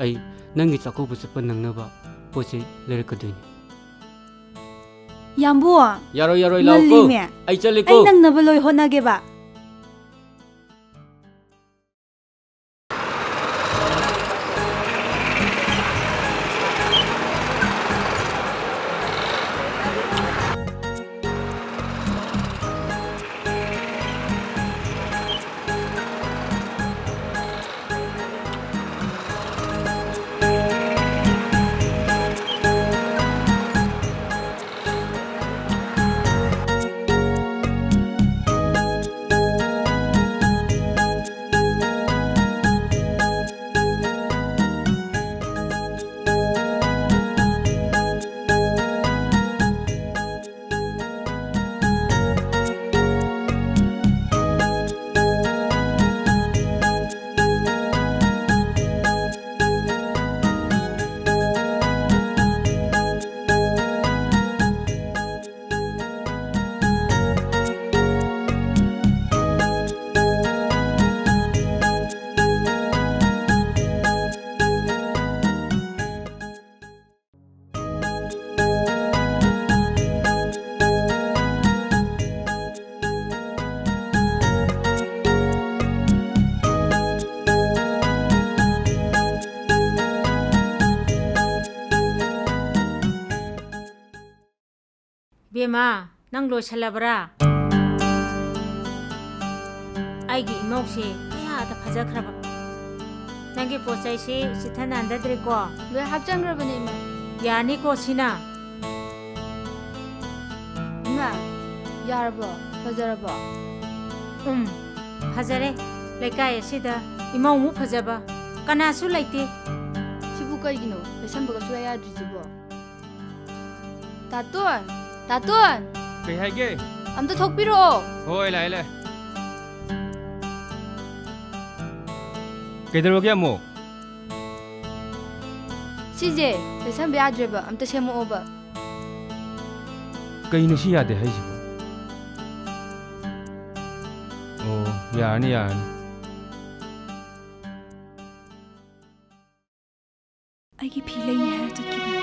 ꯑꯩ ꯅꯪꯒꯤ ꯆꯥꯛꯀꯧꯕ ꯆꯠꯄ ꯅꯪꯅꯕ ꯄꯣꯠ ꯆꯩ ꯂꯩꯔꯛꯀꯗꯣꯏꯅꯤ꯫ ꯌꯥꯝꯕꯨ! ꯌꯥꯔꯣꯏ, ꯌꯥꯔꯣꯏ, ꯂꯥꯛꯑꯣꯀꯣ꯫ ꯉꯜꯂꯤꯃꯦ꯫ ꯑꯩ ꯆꯠꯂꯦꯀꯣ꯫ ꯑꯩ ꯅꯪꯅꯕ ꯂꯣꯏ ꯍꯣꯠꯅꯒꯦꯕ꯫ ꯕꯦꯝꯃ, ꯅꯪ ꯂꯣꯏꯁꯜꯂꯕ꯭ꯔꯥ? ꯑꯩꯒꯤ ꯏꯃꯧꯁꯦ ꯀꯌꯥꯗ ꯐꯖꯈ꯭ꯔꯕ꯫ ꯅꯪꯒꯤ ꯄꯣꯠ ꯆꯩꯁꯤ ꯆꯤꯠꯊ ꯅꯥꯟꯗꯗ꯭ꯔꯦꯀꯣ? ꯂꯣꯏ ꯍꯥꯞꯆꯟꯈ꯭ꯔꯕꯅꯦ, ꯏꯃꯥ꯫ ꯌꯥꯔꯅꯤꯀꯣ ꯁꯤꯅ? ꯏꯃꯥ, ꯌꯥꯔꯕꯣ? ꯐꯖꯔꯕꯣ? ꯎꯝ, ꯐꯖꯔꯦ꯫ ꯂꯩꯀꯥꯏ ꯑꯁꯤꯗ ꯏꯃꯧꯃꯨꯛ ꯐꯖꯕ ꯀꯅꯥꯁꯨ ꯂꯩꯇꯦ꯫ ꯁꯤꯕꯨ ꯀꯩꯒꯤꯅꯣ? ꯂꯩꯁꯟꯕꯒ ꯁꯨꯡꯌꯥ ꯌꯥꯗ꯭ꯔꯤꯁꯤꯕꯣ? ꯇꯥꯇꯣꯟ! ꯇꯥꯇꯣꯟ! ꯀꯩ ꯍꯥꯏꯒꯦ? ꯑꯝꯇ ꯊꯣꯛꯄꯤꯔꯛꯑꯣ꯫ ꯍꯣꯏ, ꯂꯥꯛꯑꯦ, ꯂꯥꯛꯑꯦ꯫ ꯀꯩꯗꯧꯔꯒꯦ ꯑꯃꯨꯛ? ꯁꯤꯁꯦ ꯂꯩꯁꯟꯕ ꯌꯥꯗ꯭ꯔꯦꯕ, ꯑꯝꯇ ꯁꯦꯝꯃꯛꯑꯣꯕ꯫ ꯀꯩꯅꯣ ꯁꯤ ꯌꯥꯗꯦ ꯍꯥꯏꯁꯤꯕꯣ? ꯑꯣ, ꯌꯥꯔꯅꯤ, ꯌꯥꯔꯅꯤ꯫ ꯑꯩꯒꯤ ꯐꯤ ꯂꯩꯅꯤ ꯍꯥꯏꯔ ꯆꯠꯈꯤꯕꯅꯤ꯫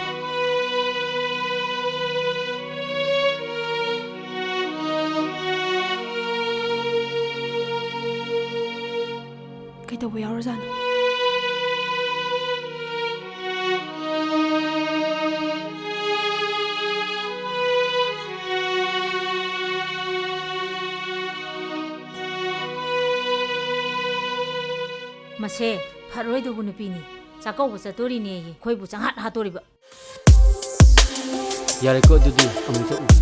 ꯀꯩꯗꯧꯕ ꯌꯥꯎꯔꯖꯥꯠꯅꯣ? ꯃꯁꯦ ꯐꯔꯣꯏꯗꯧꯕ ꯅꯨꯄꯤꯅꯤ꯫ ꯆꯥꯛꯀꯧꯕ ꯆꯠꯇꯣꯔꯤꯅꯦꯌꯦ, ꯑꯩꯈꯣꯏꯕꯨ ꯆꯪꯍꯥꯠ ꯍꯥꯠꯇꯣꯔꯤꯕ꯫ ꯌꯥꯔꯦꯀꯣ, ꯑꯗꯨꯗꯤ ꯑꯃꯨꯛ ꯆꯠꯂꯨꯁꯤ꯫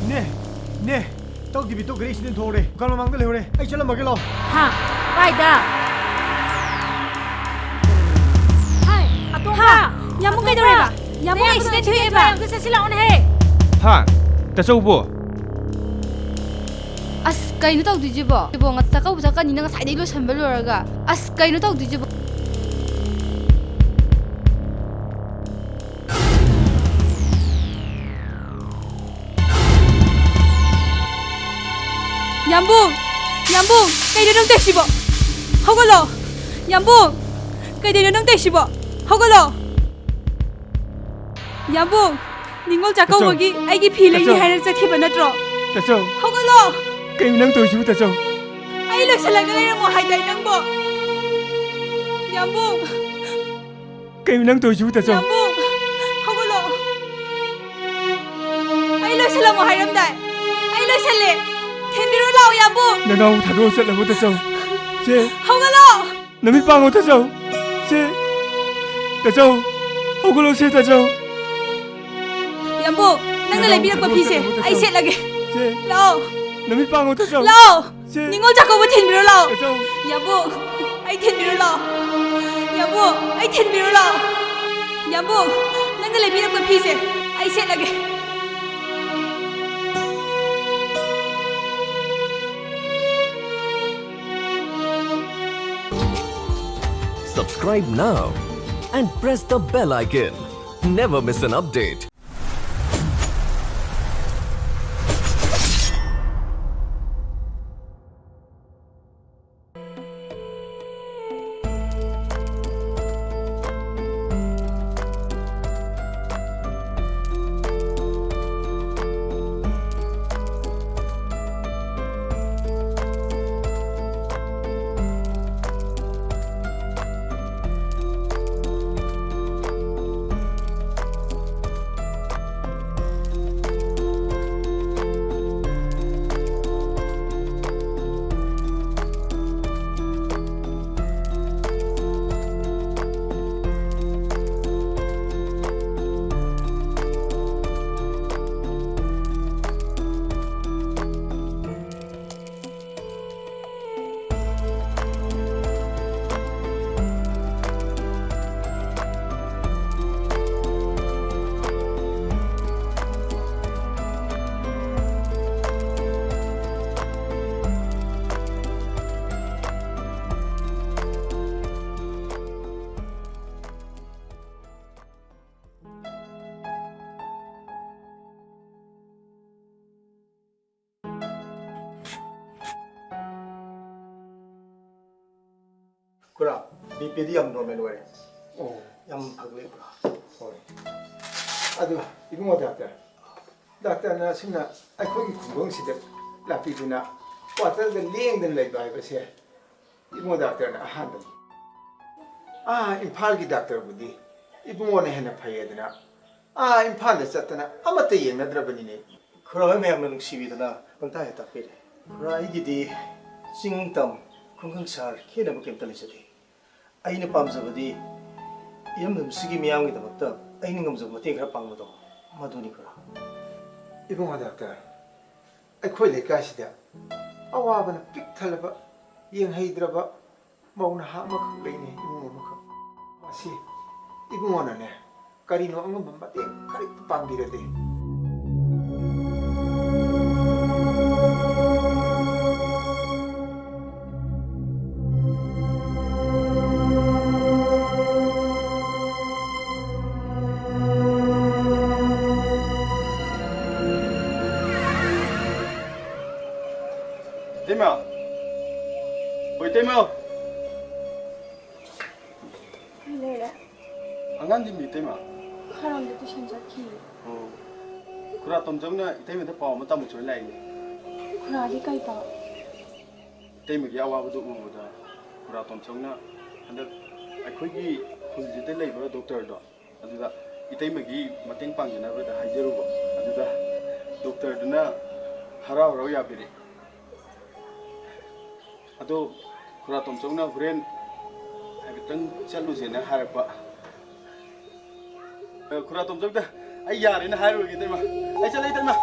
ꯅꯦ, ꯅꯦ, ꯇꯧꯗꯕꯤ ꯇꯧꯈ꯭ꯔꯦ, ꯑꯩ ꯁꯤꯗ ꯊꯣꯛꯍꯧꯔꯦ, ꯗꯨꯀꯥꯟ ꯃꯃꯥꯡꯗ ꯂꯩꯍꯧꯔꯦ, ꯑꯩ ꯆꯠꯂꯝꯃꯒꯦ ꯂꯥꯎ꯫ ꯍꯥ? ꯀꯥꯏꯗ? ꯍꯥꯏ, ꯑꯇꯣꯝꯕ! ꯍꯥ? ꯌꯥꯝꯕꯨꯡ ꯀꯩꯗꯧꯔꯦꯕ? ꯌꯥꯝꯕꯨꯡ ꯑꯩ ꯁꯤꯗ ꯊꯣꯛꯑꯦꯕ꯫ ꯑꯝꯇ ꯆꯠꯁꯤ ꯂꯥꯛꯑꯣꯅꯦꯍꯦ꯫ ꯍꯥ? ꯇꯥꯆꯧꯕꯣ? ꯑꯁ, ꯀꯩꯅꯣ ꯇꯧꯗꯣꯏꯁꯤꯕꯣ? ꯏꯕꯣ, ꯉ-, ꯆꯥꯛꯀꯧꯕ ꯆꯠꯀꯅꯤꯅ ꯉꯁꯥꯏꯗꯩ ꯂꯣꯏꯁꯟꯕ ꯂꯣꯏꯔꯒ꯫ ꯑꯁ, ꯀꯩꯅꯣ ꯇꯧꯗꯣꯏꯁꯤꯕꯣ? ꯌꯥꯝꯕꯨꯡ! ꯌꯥꯝꯕꯨꯡ! ꯀꯩꯅꯣ ꯅꯪ ꯇꯧꯏꯁꯤꯕꯣ? ꯍꯧꯒꯠꯂꯣ! ꯌꯥꯝꯕꯨꯡ! ꯀꯩꯗꯧꯔꯤꯅꯣ ꯅꯪ ꯇꯧꯏꯁꯤꯕꯣ? ꯍꯧꯒꯠꯂꯣ! ꯌꯥꯝꯕꯨꯡ! ꯅꯤꯉꯣꯜ ꯆꯥꯛꯀꯧꯕꯒꯤ ꯑꯩꯒꯤ ꯐꯤ ꯂꯩꯅꯤ ꯇꯥꯆꯧ! ꯍꯥꯏꯔ ꯆꯠꯈꯤꯕ ꯅꯠꯇ꯭ꯔꯣ? ꯇꯥꯆꯧ! ꯍꯧꯒꯠꯂꯣ! ꯀꯩꯅꯣ ꯅꯪ ꯇꯧꯏꯁꯤꯕꯨ, ꯇꯥꯆꯧ? ꯑꯩ ꯂꯣꯏꯁꯤꯜꯂꯒ ꯂꯩꯔꯝꯃꯣ ꯍꯥꯏꯗꯥꯏ ꯅꯪꯕꯣ? ꯌꯥꯝꯕꯨꯡ! ꯀꯩꯅꯣ ꯅꯪ ꯇꯧꯏꯁꯤꯕꯨ, ꯇꯥꯆꯧ? ꯌꯥꯝꯕꯨꯡ! ꯍꯧꯒꯠꯂꯣ! ꯑꯩ ꯂꯣꯏꯁꯤꯜꯂꯝꯃꯣ ꯍꯥꯏꯔꯝꯗꯥꯏ? ꯑꯩ ꯂꯣꯏꯁꯤꯜꯂꯦ! ꯊꯤꯟꯕꯤꯔꯣ ꯂꯥꯛꯑꯣ, ꯌꯥꯝꯕꯨꯡ! ꯅꯅꯥꯎ ꯊꯥꯗꯣꯛꯑ ꯆꯠꯂꯕꯣ, ꯇꯥꯆꯧ? ꯁꯦ! ꯍꯧꯒꯠꯂꯣ! ꯅꯃꯤꯠ ꯄꯥꯡꯉꯣ, ꯇꯥꯆꯧ! ꯁꯦ! ꯇꯥꯆꯧ! ꯍꯧꯒꯠꯂꯣ, ꯁꯦ, ꯇꯥꯆꯧ! ꯌꯥꯝꯕꯨꯡ, ꯅꯪꯅ ꯅꯅꯥꯎ ꯂꯩꯕꯤꯔꯛꯄ ꯊꯥꯗꯣꯛꯑ ꯐꯤꯁꯦ ꯆꯠꯂꯕꯣ, ꯇꯥꯆꯧ? ꯑꯩ ꯁꯦꯠꯂꯒꯦ꯫ ꯁꯦ! ꯂꯥꯛꯑꯣ! ꯅꯃꯤꯠ ꯄꯥꯡꯉꯣ, ꯇꯥꯆꯧ! ꯂꯥꯛꯑꯣ! ꯁꯦ! ꯅꯤꯉꯣꯜ ꯆꯥꯛꯀꯧꯕ ꯊꯤꯟꯕꯤꯔꯣ ꯂꯥꯛꯑꯣ꯫ ꯇꯥꯆꯧ! ꯌꯥꯝꯕꯨꯡ, ꯑꯩ ꯊꯤꯟꯕꯤꯔꯣ ꯂꯥꯛꯑꯣ꯫ ꯌꯥꯝꯕꯨꯡ, ꯑꯩ ꯊꯤꯟꯕꯤꯔꯣ ꯂꯥꯛꯑꯣ꯫ ꯌꯥꯝꯕꯨꯡ, ꯅꯪꯅ ꯂꯩꯕꯤꯔꯛꯄ ꯐꯤꯁꯦ ꯑꯩ ꯁꯦꯠꯂꯒꯦ꯫ Subscribe now and press the bell icon. Never miss an update. Khura, B ꯄꯤꯗꯤ ꯌꯥꯝ ꯅꯣꯔꯃꯦꯜ ꯑꯣꯏꯔꯦ꯫ ꯑꯣ꯫ ꯌꯥꯝ ꯐꯒꯠꯂꯦ ꯈꯨꯔꯥ꯫ ꯍꯣꯏ꯫ ꯑꯗꯨ, ꯏꯕꯨꯡꯉꯣ ꯗꯥꯛꯇꯔ, ꯗꯥꯛꯇꯔꯅ ꯑꯁꯨꯝꯅ ꯑꯩꯈꯣꯏꯒꯤ ꯈꯨꯡꯒꯪꯁꯤꯗ ꯂꯥꯛꯄꯤꯗꯨꯅ ꯀ꯭ꯋꯥꯇꯔꯗ ꯂꯦꯡꯗꯅ ꯂꯩꯕ ꯍꯥꯏꯕꯁꯦ ꯏꯕꯨꯡꯉꯣ ꯗꯥꯛꯇꯔꯅ ꯑꯍꯥꯟꯕꯅꯤ꯫ ꯑꯥ, ꯏꯝꯐꯥꯜꯒꯤ ꯗꯥꯛꯇꯔꯕꯨꯗꯤ ꯏꯕꯨꯡꯉꯣꯅ ꯍꯦꯟꯅ ꯐꯩꯌꯦꯗꯅ, ꯑꯥ, ꯏꯝꯐꯥꯜꯗ ꯆꯠꯇꯅ ꯑꯃꯠꯇ ꯌꯦꯡꯅꯗ꯭ꯔꯕꯅꯤꯅꯦ꯫ ꯈꯨꯔꯥ ꯍꯣꯏ ꯃꯌꯥꯝꯅ ꯅꯨꯡꯁꯤꯕꯤꯗꯅ ꯄꯪꯇꯥꯛ ꯍꯦꯛ ꯇꯥꯛꯄꯤꯔꯦ꯫ ꯈꯨꯔꯥ, ꯑꯩꯒꯤꯗꯤ ꯆꯤꯡ ꯇꯝ, ꯈꯨꯡꯒꯪ ꯁꯍꯔ ꯈꯦꯠꯅꯕ ꯀꯩꯝꯇ ꯂꯩꯖꯗꯦ꯫ ꯑꯩꯅ ꯄꯥꯝꯖꯕꯗꯤ ꯏꯔꯝꯗꯝꯁꯤꯒꯤ ꯃꯤꯌꯥꯝꯒꯤꯗꯃꯛꯇ ꯑꯩꯅ ꯉꯝꯖꯕ ꯃꯇꯦꯡ ꯈꯔ ꯄꯥꯡꯕꯗꯣ, ꯃꯗꯨꯅꯤ ꯈꯨꯔꯥ꯫ ꯏꯕꯨꯡꯉꯣ ꯗꯥꯛꯇꯔ, ꯑꯩꯈꯣꯏ ꯂꯩꯀꯥꯏꯁꯤꯗ ꯑꯋꯥꯕꯅ ꯄꯤꯛ ꯊꯜꯂꯕ, ꯌꯦꯡꯍꯩꯗ꯭ꯔꯕ ꯃꯧ ꯅꯍꯥ ꯑꯃꯈꯛ ꯂꯩꯅꯦ, ꯏꯃꯨꯡ ꯑꯃꯈꯛ꯫ ꯃꯁꯤ ꯏꯕꯨꯡꯉꯣꯅꯅꯦ, ꯀꯔꯤꯅꯣ ꯑꯉꯝꯕ ꯃꯇꯦꯡ ꯈꯔ ꯄꯥꯡꯕꯤꯔꯗꯤ꯫ ꯏꯇꯩꯃ! ꯍꯣꯏ, ꯏꯇꯩꯃ! ꯀꯩ ꯂꯩꯔꯦ? ꯑꯉꯥꯡꯗꯤ ꯃꯤ ꯏꯇꯩꯃ? ꯈꯔ ꯑꯝꯗ ꯇꯨꯏꯁꯟ ꯆꯠꯈꯤ꯫ ꯑꯣ꯫ ꯈꯨꯔꯥ ꯇꯣꯝꯆꯧꯅ ꯏꯇꯩꯃꯗ ꯄꯥꯎ ꯑꯃ ꯇꯝꯃꯨ ꯆꯣꯏ ꯂꯥꯛꯏꯅꯦ꯫ ꯈꯨꯔꯥꯗꯤ ꯀꯩ ꯄꯥꯎ? ꯏꯇꯩꯃꯒꯤ ꯑꯋꯥꯕꯗꯨ ꯎꯕꯗ ꯈꯨꯔꯥ ꯇꯣꯝꯆꯧꯅ ꯍꯟꯗꯛ ꯑꯩꯈꯣꯏꯒꯤ ꯈꯨꯜꯁꯤꯗ ꯂꯩꯕ ꯗꯣꯛꯇꯔꯗꯣ, ꯑꯗꯨꯗ ꯏꯇꯩꯃꯒꯤ ꯃꯇꯦꯡ ꯄꯥꯡꯖꯅꯕꯗ ꯍꯥꯏꯖꯔꯨꯕ꯫ ꯑꯗꯨꯗ ꯗꯣꯛꯇꯔꯗꯨꯅ ꯍꯔꯥꯎ ꯍꯔꯥꯎ ꯌꯥꯕꯤꯔꯛꯑꯦ꯫ ꯑꯗꯣ ꯈꯨꯔꯥ ꯇꯣꯝꯆꯧꯅ ꯍꯣꯔꯦꯟ ꯍꯥꯏꯐꯦꯠꯇꯪ ꯆꯠꯂꯨꯁꯦꯅ ꯍꯥꯏꯔꯛꯄ꯫ ꯑ, ꯈꯨꯔꯥ ꯇꯣꯝꯆꯧꯗ ꯑꯩ ꯌꯥꯔꯦꯅ ꯍꯥꯏꯔꯨꯔꯒꯦ, ꯏꯇꯩꯃ꯫ ꯑꯩ ꯆꯠꯂꯦ, ꯏꯇꯩꯃ꯫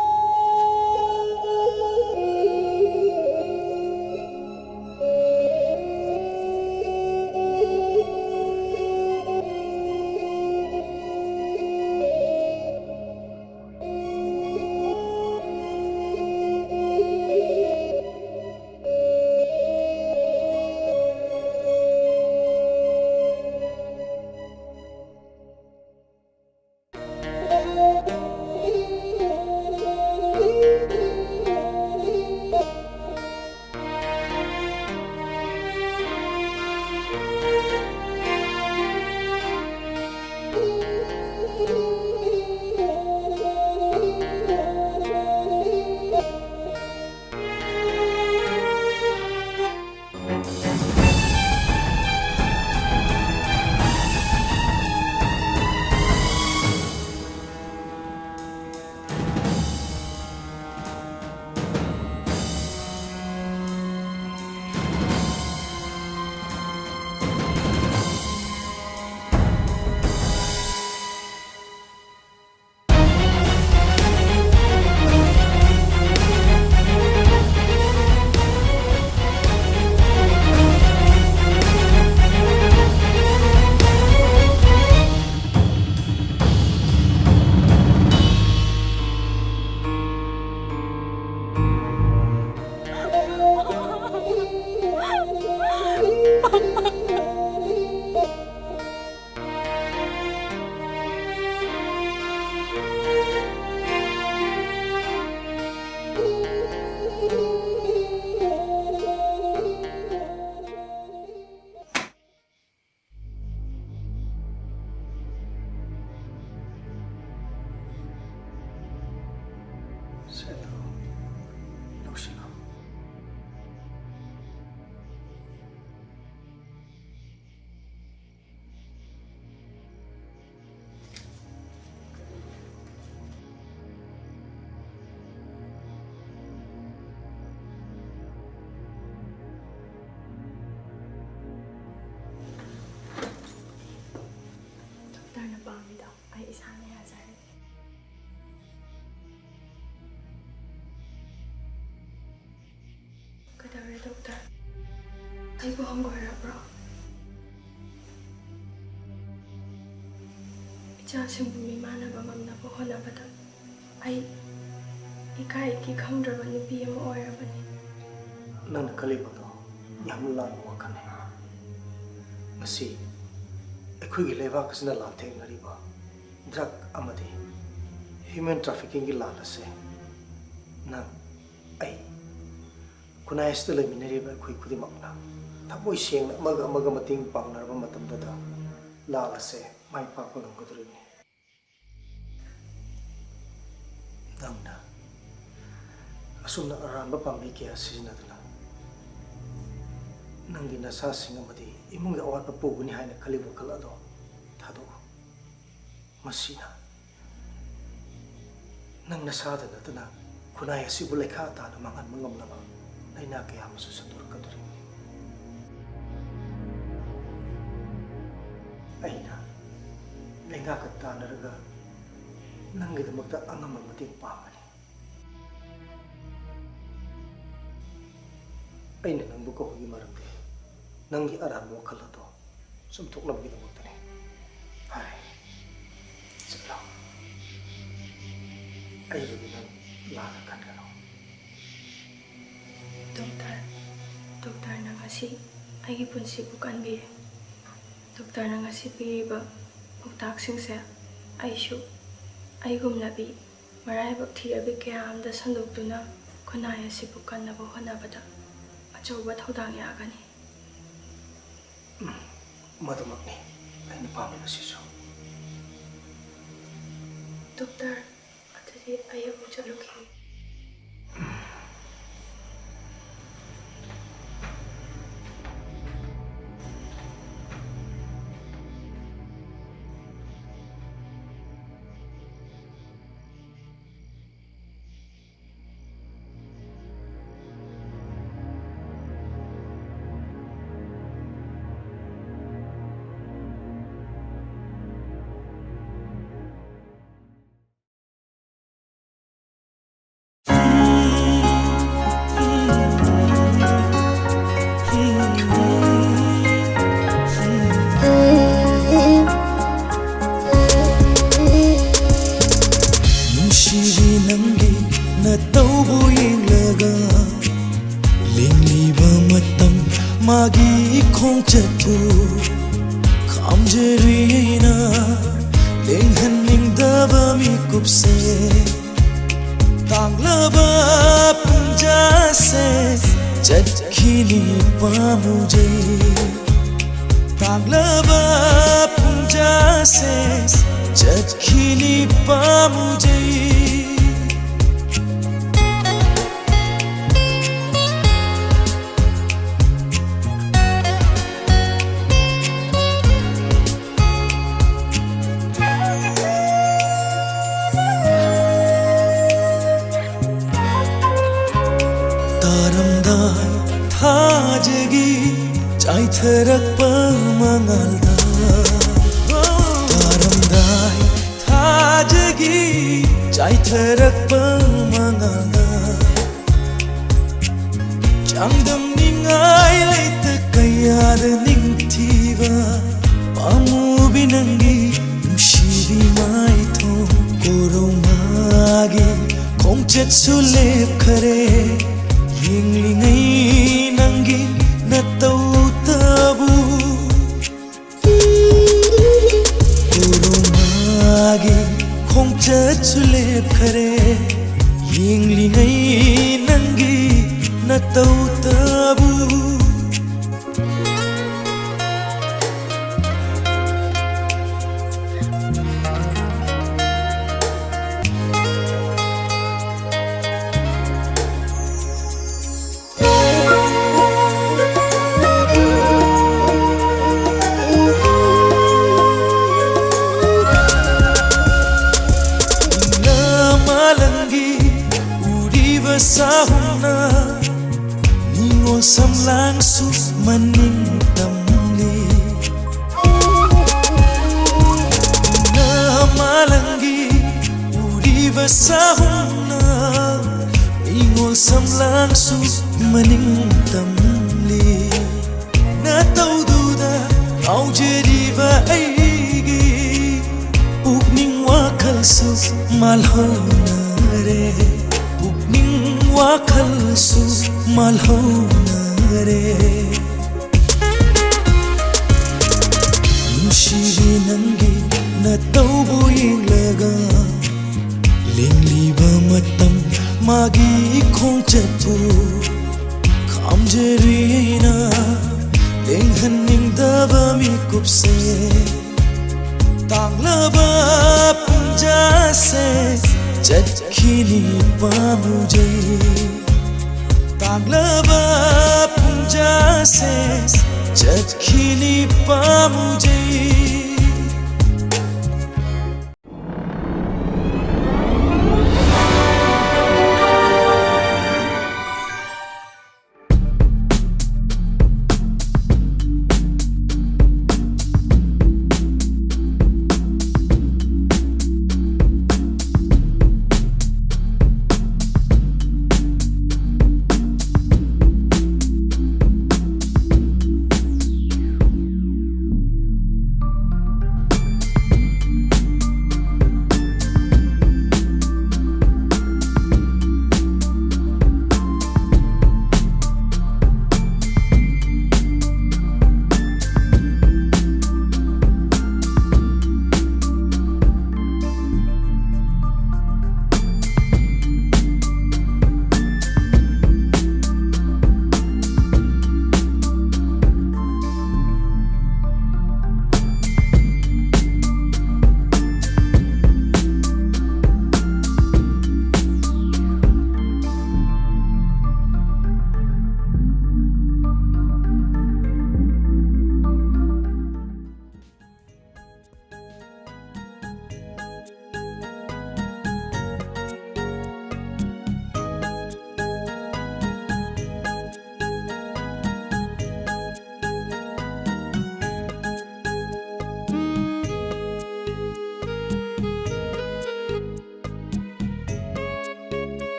ꯗꯣꯛꯇꯔ, ꯑꯩꯕꯨ ꯍꯪꯒꯣꯏꯔꯕ꯭ꯔꯣ? ꯏꯆꯥꯁꯤꯡꯕꯨ ꯃꯤꯃꯥꯟꯅꯕ ꯉꯝꯅꯕ ꯍꯣꯠꯅꯕꯗ ꯑꯩ ꯏꯀꯥꯏ ꯏꯀꯤ ꯈꯪꯗ꯭ꯔꯕ ꯅꯨꯄꯤ ꯑꯃ ꯑꯣꯏꯔꯕꯅꯤ꯫ ꯅꯪꯅ ꯈꯜꯂꯤꯕꯗꯣ ꯌꯥꯝꯅ ꯂꯥꯟꯕ ꯋꯥꯈꯜꯅꯤ꯫ ꯉꯁꯤ ꯑꯩꯈꯣꯏꯒꯤ ꯂꯩꯕꯥꯛ ꯑꯁꯤꯅ ꯂꯥꯟꯊꯦꯡꯅꯔꯤꯕ drug ꯑꯃꯗꯤ human traffickingꯒꯤ ꯂꯥꯟ ꯑꯁꯦ ꯅꯪ, ꯑꯩ, ꯈꯨꯟꯅꯥꯏ ꯑꯁꯤꯗ ꯂꯩꯃꯤꯟꯅꯔꯤꯕ ꯑꯩꯈꯣꯏ ꯈꯨꯗꯤꯡꯃꯛꯅ ꯊꯃꯣꯏ ꯁꯦꯡꯅ ꯑꯃꯒ ꯑꯃꯒ ꯃꯇꯦꯡ ꯄꯥꯡꯅꯔꯕ ꯃꯇꯝꯗꯗ ꯂꯥꯟ ꯑꯁꯦ ꯃꯥꯏ ꯄꯥꯛꯄ ꯉꯝꯒꯗꯧꯔꯤꯕꯅꯤ꯫ ꯅꯪꯅ ꯑꯁꯨꯝꯅ ꯑꯔꯥꯟꯕ ꯄꯥꯝꯕꯩ ꯀꯌꯥ ꯁꯤꯖꯤꯟꯅꯗꯨꯅ ꯅꯪꯒꯤ ꯅꯁꯥꯁꯤꯡ ꯑꯃꯗꯤ ꯏꯃꯨꯡꯒꯤ ꯑꯋꯥꯠꯄ ꯄꯨꯒꯅꯤ ꯍꯥꯏꯅ ꯈꯜꯂꯤꯕ ꯋꯥꯈꯜ ꯑꯗꯣ ꯊꯥꯗꯣꯛꯎ꯫ ꯃꯁꯤꯅ ꯅꯪ ꯅꯁꯥꯗ ꯅꯠꯇꯅ ꯈꯨꯟꯅꯥꯏ ꯑꯁꯤꯕꯨ ꯂꯩꯈꯥ ꯇꯥꯅ ꯃꯥꯡꯍꯟꯕ ꯉꯝꯂꯕ ꯂꯥꯏꯅꯥ ꯀꯌꯥ ꯑꯃꯁꯨ ꯁꯟꯗꯣꯔꯛꯀꯗꯧꯔꯤꯕꯅꯤ꯫ ꯑꯩꯅ ꯂꯩꯉꯥꯛꯀ ꯇꯥꯟꯅꯔꯒ ꯅꯪꯒꯤꯗꯃꯛꯇ ꯑꯉꯝꯕ ꯃꯇꯦꯡ ꯄꯥꯡꯒꯅꯤ꯫ ꯑꯩꯅ ꯅꯪꯕꯨ ꯀꯧꯕꯒꯤ ꯃꯔꯝꯗꯤ ꯅꯪꯒꯤ ꯑꯔꯥꯟꯕ ꯋꯥꯈꯜ ꯑꯗꯣ ꯆꯨꯝꯊꯣꯛꯅꯕꯒꯤꯗꯃꯛꯇꯅꯤ꯫ ꯐꯔꯦ, ꯆꯠꯂꯣ꯫ ꯑꯩꯕꯨꯗꯤ ꯅꯪ ꯂꯥꯟꯅ ꯈꯟꯒꯅꯨ꯫ ꯗꯣꯛꯇꯔ, ꯗꯣꯛꯇꯔꯅ ꯉꯁꯤ ꯑꯩꯒꯤ ꯄꯨꯟꯁꯤꯕꯨ ꯀꯟꯕꯤꯔꯦ꯫ ꯗꯣꯛꯇꯔꯅ ꯉꯁꯤ ꯄꯤꯔꯤꯕ ꯄꯥꯎꯇꯥꯛꯁꯤꯡꯁꯦ ꯑꯩꯁꯨ ꯑꯩꯒꯨꯝꯂꯕꯤ ꯃꯔꯥꯏꯕꯛ ꯊꯤꯔꯕꯤ ꯀꯌꯥ ꯑꯃꯗ ꯁꯟꯗꯣꯛꯇꯨꯅ ꯈꯨꯟꯅꯥꯏ ꯑꯁꯤꯕꯨ ꯀꯟꯅꯕ ꯍꯣꯠꯅꯕꯗ ꯑꯆꯧꯕ ꯊꯧꯗꯥꯡ ꯌꯥꯒꯅꯤ꯫ ꯃꯗꯨꯃꯛꯅꯤ ꯑꯩꯅ ꯄꯥꯝꯂꯤꯕꯁꯤꯁꯨ꯫ ꯗꯣꯛꯇꯔ, ꯑꯗꯨꯗꯤ ꯑꯩ ꯑꯃꯨꯛ ꯆꯠꯂꯨꯈꯤꯒꯦ꯫ ꯆꯠꯄꯨ ꯈꯥꯝꯖꯔꯤꯅ ꯂꯦꯡꯍꯟꯅꯤꯡꯗꯕ ꯃꯤꯀꯨꯞꯁꯦ꯫ ꯇꯥꯡꯂꯕ ꯄꯨꯡꯖꯥꯁꯦ ꯆꯠꯈꯤꯅꯤ ꯄꯥꯝꯃꯨꯖꯩ꯫ ꯇꯥꯡꯂꯕ ꯄꯨꯡꯖꯥꯁꯦ ꯆꯠꯈꯤꯅꯤ ꯄꯥꯝꯃꯨꯖꯩ꯫ ꯇꯥꯔꯝꯗꯥꯏ ꯊꯥꯖꯒꯤ ꯆꯥꯏꯊꯔꯛꯄ ꯃꯉꯥꯜꯗ꯫ ꯇꯥꯔꯝꯗꯥꯏ ꯊꯥꯖꯒꯤ ꯆꯥꯏꯊꯔꯛꯄ ꯃꯉꯥꯜꯗ꯫ ꯆꯥꯡꯗꯝꯅꯤꯡꯉꯥꯏ ꯂꯩꯇ ꯀꯌꯥꯗ ꯅꯤꯡꯊꯤꯕ ꯄꯥꯝꯃꯨꯕꯤ ꯅꯪꯒꯤ ꯅꯨꯡꯁꯤꯕꯤ ꯃꯥꯏꯊꯣꯡ꯫ ꯀꯣꯔꯧꯉꯥꯒꯤ ꯈꯣꯡꯆꯠꯁꯨ ꯂꯦꯞꯈꯔꯦ, ꯌꯦꯡꯂꯤꯉꯩ ꯅꯪꯒꯤ ꯅꯇꯧꯇꯕꯨ꯫ ꯀꯣꯔꯧꯉꯥꯒꯤ ꯈꯣꯡꯆꯠꯁꯨ ꯂꯦꯞꯈꯔꯦ, ꯌꯦꯡꯂꯤꯉꯩ ꯅꯪꯒꯤ ꯅꯇꯧꯇꯕꯨ꯫ ꯅꯃꯥꯂꯪꯒꯤ ꯎꯔꯤꯕ ꯁꯥꯍꯨꯝꯅ ꯅꯤꯉꯣꯜ ꯁꯝꯂꯥꯡꯁꯨ ꯃꯅꯤꯡ ꯇꯝꯂꯤ꯫ ꯅꯃꯥꯂꯪꯒꯤ ꯎꯔꯤꯕ ꯁꯥꯍꯨꯝꯅ ꯅꯤꯉꯣꯜ ꯁꯝꯂꯥꯡꯁꯨ ꯃꯅꯤꯡ ꯇꯝꯂꯤ꯫ ꯅꯇꯧꯗꯨꯗ ꯉꯥꯎꯖꯔꯤꯕ ꯑꯩꯒꯤ ꯄꯨꯛꯅꯤꯡ ꯋꯥꯈꯜꯁꯨ ꯃꯥꯜꯍꯧꯅꯔꯦ, ꯄꯨꯛꯅꯤꯡ ꯋꯥꯈꯜꯁꯨ ꯃꯥꯜꯍꯧꯅꯔꯦ꯫ ꯅꯨꯡꯁꯤꯕꯤ ꯅꯪꯒꯤ ꯅꯇꯧꯕꯨ ꯌꯦꯡꯂꯒ ꯂꯦꯡꯂꯤꯕ ꯃꯇꯝ ꯃꯥꯒꯤ ꯈꯣꯡꯆꯠꯄꯨ ꯈꯥꯝꯖꯔꯤ ꯑꯩꯅ ꯂꯦꯡꯍꯟꯅꯤꯡꯗꯕ ꯃꯤꯀꯨꯞꯁꯦ꯫ ꯇꯥꯡꯂꯕ ꯄꯨꯡꯖꯥꯁꯦ ꯆꯠꯈꯤꯅꯤ ꯄꯥꯝꯃꯨꯖꯩ꯫ ꯇꯥꯡꯂꯕ ꯄꯨꯡꯖꯥꯁꯦ ꯆꯠꯈꯤꯅꯤ ꯄꯥꯝꯃꯨꯖꯩ꯫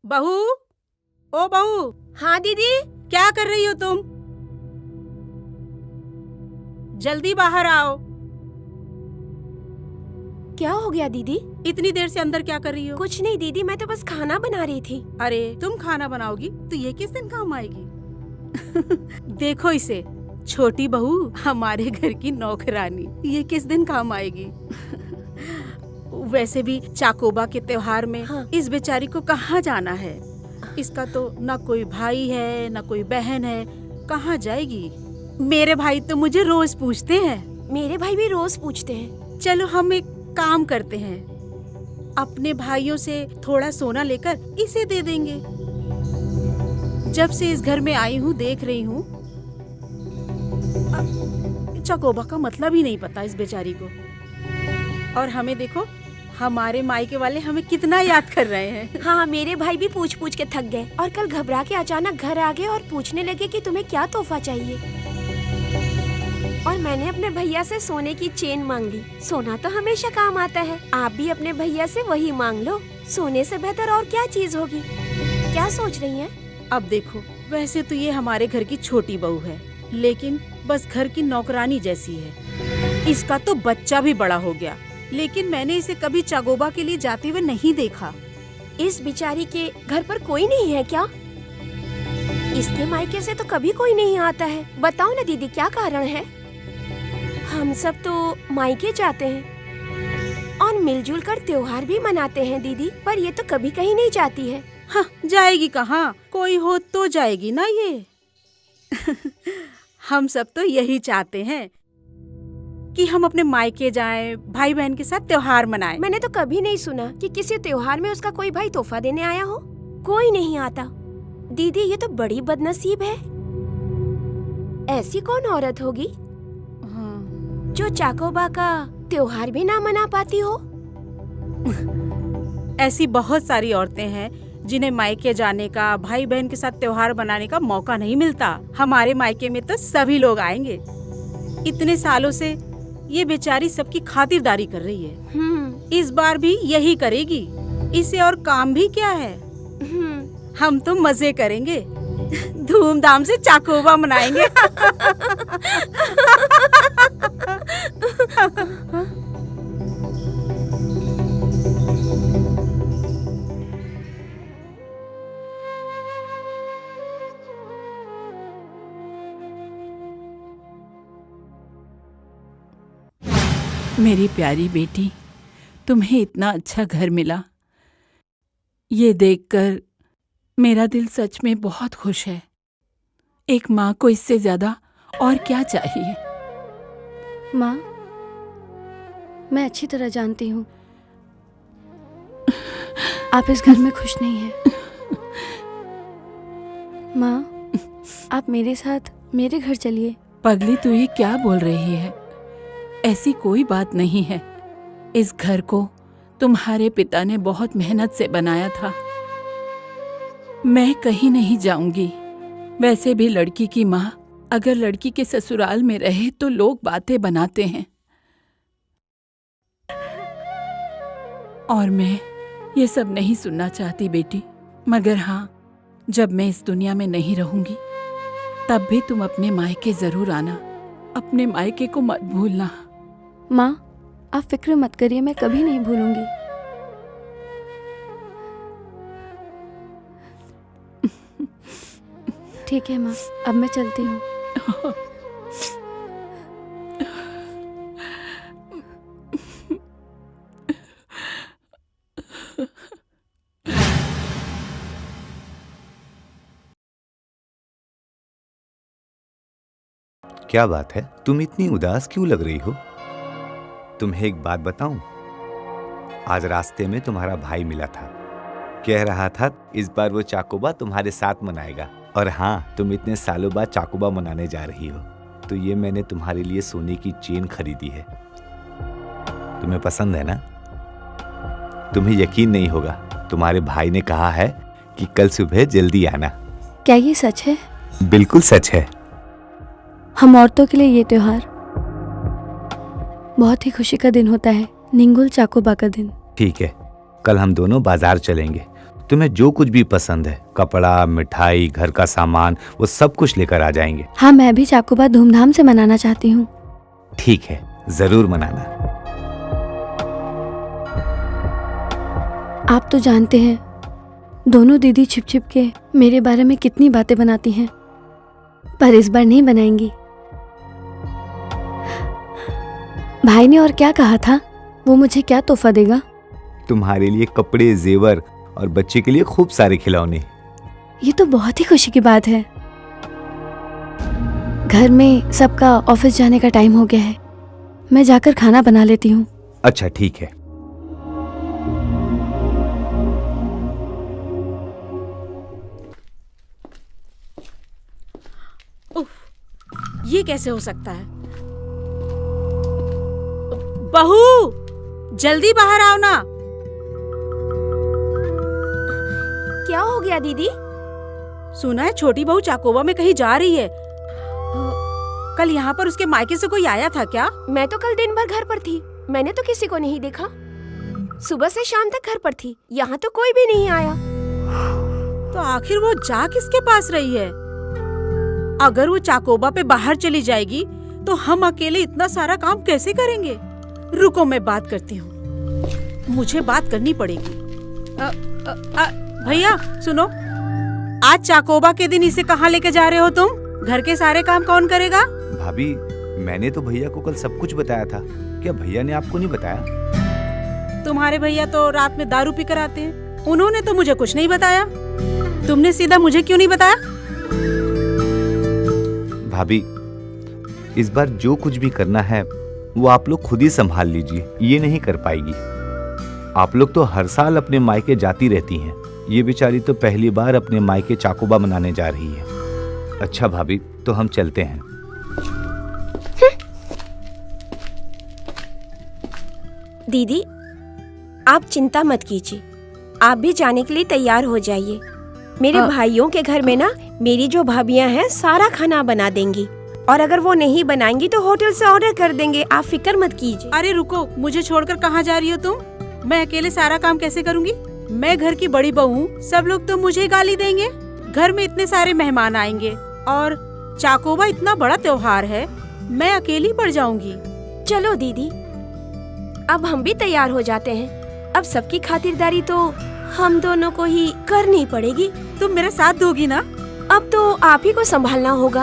बहू, ओ बहू। हाँ दीदी। क्या कर रही हो तुम? जल्दी बाहर आओ। क्या हो गया दीदी? इतनी देर से अंदर क्या कर रही हो? कुछ नहीं दीदी, मैं तो बस खाना बना रही थी। अरे, तुम खाना बनाओगी तो ये किस दिन काम आएगी? देखो इसे, छोटी बहू, हमारे घर की नौकरानी, ये किस दिन काम आएगी? वैसे भी चाकोबा के त्योहार में हाँ। इस बेचारी को कहाँ जाना है? इसका तो ना कोई भाई है, ना कोई बहन है, कहाँ जाएगी? मेरे भाई तो मुझे रोज पूछते हैं। मेरे भाई भी रोज पूछते हैं। चलो, हम एक काम करते हैं, अपने भाइयों से थोड़ा सोना लेकर इसे दे देंगे। जब से इस घर में आई हूँ, देख रही हूँ, अ, चकोबा का मतलब ही नहीं पता इस बेचारी को। और हमें देखो, हमारे मायके वाले हमें कितना याद कर रहे हैं। हाँ, मेरे भाई भी पूछ पूछ के थक गए और कल घबरा के अचानक घर आ गए और पूछने लगे कि तुम्हें क्या तोहफा चाहिए। और मैंने अपने भैया से सोने की चेन मांग ली। सोना तो हमेशा काम आता है, आप भी अपने भैया से वही मांग लो। सोने से बेहतर और क्या चीज होगी? क्या सोच रही हैं? अब देखो, वैसे तो ये हमारे घर की छोटी बहू है, लेकिन बस घर की नौकरानी जैसी है। इसका तो बच्चा भी बड़ा हो गया, लेकिन मैंने इसे कभी चाकोबा के लिए जाते हुए नहीं देखा। इस बेचारी के घर पर कोई नहीं है क्या? इसके मायके से तो कभी कोई नहीं आता है। बताओ ना दीदी, क्या कारण है? हम सब तो मायके जाते हैं और मिलजुल कर त्योहार भी मनाते हैं दीदी, पर ये तो कभी कहीं नहीं जाती है। हाँ, जाएगी कहाँ? कोई हो तो जाएगी ना ये। हम सब तो यही चाहते हैं कि हम अपने मायके जाएं, भाई बहन के साथ त्योहार मनाएं। मैंने तो कभी नहीं सुना कि किसी त्योहार में उसका कोई भाई तोहफा देने आया हो। कोई नहीं आता। दीदी, ये तो बड़ी बदनसीब है। ऐसी कौन औरत होगी हाँ। जो चाकोबा का त्योहार भी ना मना पाती हो? ऐसी बहुत सारी औरतें हैं जिन्हें मायके जाने का, भाई बहन के साथ त्योहार मनाने का मौका नहीं मिलता। हमारे मायके में तो सभी लोग आएंगे। इतने सालों से ये बेचारी सबकी खातिरदारी कर रही है, हम्म। इस बार भी यही करेगी। इसे और काम भी क्या है? हम्म। हम तो मजे करेंगे, धूमधाम से चाकोबा मनाएंगे। मेरी प्यारी बेटी, तुम्हें इतना अच्छा घर मिला। ये देखकर मेरा दिल सच में बहुत खुश है। एक माँ को इससे ज्यादा और क्या चाहिए? माँ, मैं अच्छी तरह जानती हूँ, आप इस घर में खुश नहीं हैं। माँ, आप मेरे साथ मेरे घर चलिए। पगली, तू ये क्या बोल रही है? ऐसी कोई बात नहीं है। इस घर को तुम्हारे पिता ने बहुत मेहनत से बनाया था। मैं कहीं नहीं जाऊंगी। वैसे भी लड़की की माँ अगर लड़की के ससुराल में रहे तो लोग बातें बनाते हैं। और मैं ये सब नहीं सुनना चाहती बेटी, मगर हाँ, जब मैं इस दुनिया में नहीं रहूंगी, तब भी तुम अपने मायके जरूर आना। अपने मायके को मत भूलना। माँ, आप फिक्र मत करिए, मैं कभी नहीं भूलूंगी। ठीक है माँ, अब मैं चलती हूँ। क्या बात है, तुम इतनी उदास क्यों लग रही हो? तुम्हें एक बात बताऊं, आज रास्ते में तुम्हारा भाई मिला था, कह रहा था इस बार वो चाकोबा तुम्हारे साथ मनाएगा। और हाँ, तुम इतने सालों बाद चाकोबा मनाने जा रही हो, तो ये मैंने तुम्हारे लिए सोने की चेन खरीदी है। तुम्हें पसंद है ना? तुम्हें यकीन नहीं होगा, तुम्हारे भाई ने कहा है कि कल सुबह जल्दी आना। क्या ये सच है? बिल्कुल सच है। हम औरतों के लिए ये त्योहार बहुत ही खुशी का दिन होता है, निंगुल चाकोबा का दिन। ठीक है, कल हम दोनों बाजार चलेंगे। तुम्हें जो कुछ भी पसंद है, कपड़ा, मिठाई, घर का सामान, वो सब कुछ लेकर आ जाएंगे। हाँ, मैं भी चाकोबा धूमधाम से मनाना चाहती हूँ। ठीक है, जरूर मनाना। आप तो जानते हैं, दोनों दीदी छिप छिप के मेरे बारे में कितनी बातें बनाती हैं, पर इस बार नहीं बनाएंगी। भाई ने और क्या कहा था, वो मुझे क्या तोहफा देगा? तुम्हारे लिए कपड़े, जेवर और बच्चे के लिए खूब सारे खिलौने। ये तो बहुत ही खुशी की बात है। घर में सबका ऑफिस जाने का टाइम हो गया है, मैं जाकर खाना बना लेती हूँ। अच्छा, ठीक है। उफ, ये कैसे हो सकता है? बहू, जल्दी बाहर आओ ना। क्या हो गया दीदी? सुना है छोटी बहू चाकोबा में कहीं जा रही है। कल यहाँ पर उसके मायके से कोई आया था क्या? मैं तो कल दिन भर घर पर थी, मैंने तो किसी को नहीं देखा। सुबह से शाम तक घर पर थी, यहाँ तो कोई भी नहीं आया। तो आखिर वो जा किसके पास रही है? अगर वो चाकोबा पे बाहर चली जाएगी तो हम अकेले इतना सारा काम कैसे करेंगे? रुको, मैं बात करती हूँ, मुझे बात करनी पड़ेगी। अ, अ, अ, भैया सुनो, आज चाकोबा के दिन इसे कहाँ लेके जा रहे हो तुम? घर के सारे काम कौन करेगा? भाभी, मैंने तो भैया को कल सब कुछ बताया था। क्या भैया ने आपको नहीं बताया? तुम्हारे भैया तो रात में दारू पी कर आते हैं, उन्होंने तो मुझे कुछ नहीं बताया। तुमने सीधा मुझे क्यों नहीं बताया? भाभी, इस बार जो कुछ भी करना है, वो आप लोग खुद ही संभाल लीजिए, ये नहीं कर पाएगी। आप लोग तो हर साल अपने मायके जाती रहती हैं, ये बेचारी तो पहली बार अपने मायके चाकोबा मनाने जा रही है। अच्छा भाभी, तो हम चलते हैं। दीदी, आप चिंता मत कीजिए, आप भी जाने के लिए तैयार हो जाइए। मेरे हाँ। भाइयों के घर में ना, मेरी जो भाभियां हैं, सारा खाना बना देंगी, और अगर वो नहीं बनाएंगी तो होटल से ऑर्डर कर देंगे। आप फिक्र मत कीजिए। अरे रुको, मुझे छोड़कर कहाँ जा रही हो तुम? मैं अकेले सारा काम कैसे करूंगी? मैं घर की बड़ी बहू हूँ, सब लोग तो मुझे गाली देंगे। घर में इतने सारे मेहमान आएंगे और चाकोबा इतना बड़ा त्योहार है, मैं अकेली पड़ जाऊंगी। चलो दीदी, अब हम भी तैयार हो जाते हैं। अब सबकी खातिरदारी तो हम दोनों को ही करनी पड़ेगी। तुम मेरा साथ दोगी ना? अब तो आप ही को संभालना होगा।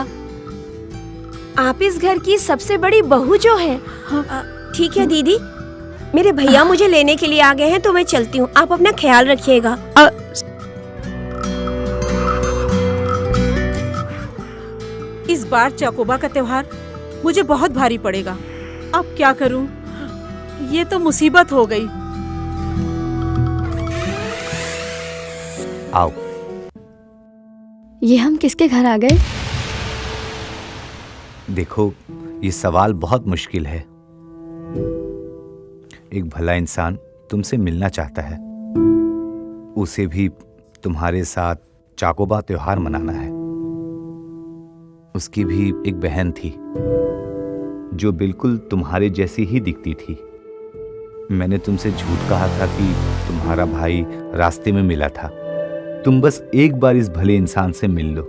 आप इस घर की सबसे बड़ी बहू जो है। हाँ। अ, ठीक है दीदी, मेरे भैया मुझे लेने के लिए आ गए हैं, तो मैं चलती हूँ। आप अपना ख्याल रखिएगा। अ, इस बार चाकोबा का त्योहार मुझे बहुत भारी पड़ेगा। अब क्या करूं? ये तो मुसीबत हो गई। आओ। ये हम किसके घर आ गए? देखो, ये सवाल बहुत मुश्किल है। एक भला इंसान तुमसे मिलना चाहता है। उसे भी तुम्हारे साथ चाकोबा त्योहार मनाना है। उसकी भी एक बहन थी, जो बिल्कुल तुम्हारे जैसी ही दिखती थी। मैंने तुमसे झूठ कहा था कि तुम्हारा भाई रास्ते में मिला था। तुम बस एक बार इस भले इंसान से मिल लो,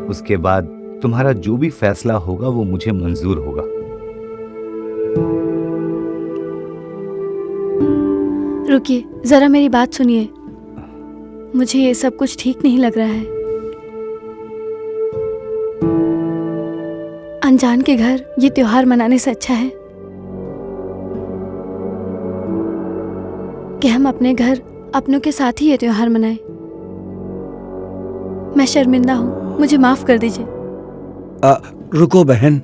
उसके बाद तुम्हारा जो भी फैसला होगा, वो मुझे मंजूर होगा। रुकिए, जरा मेरी बात सुनिए। मुझे ये सब कुछ ठीक नहीं लग रहा है। अनजान के घर ये त्योहार मनाने से अच्छा है कि हम अपने घर अपनों के साथ ही ये त्योहार मनाएं। मैं शर्मिंदा हूँ, मुझे माफ कर दीजिए। आ, रुको बहन,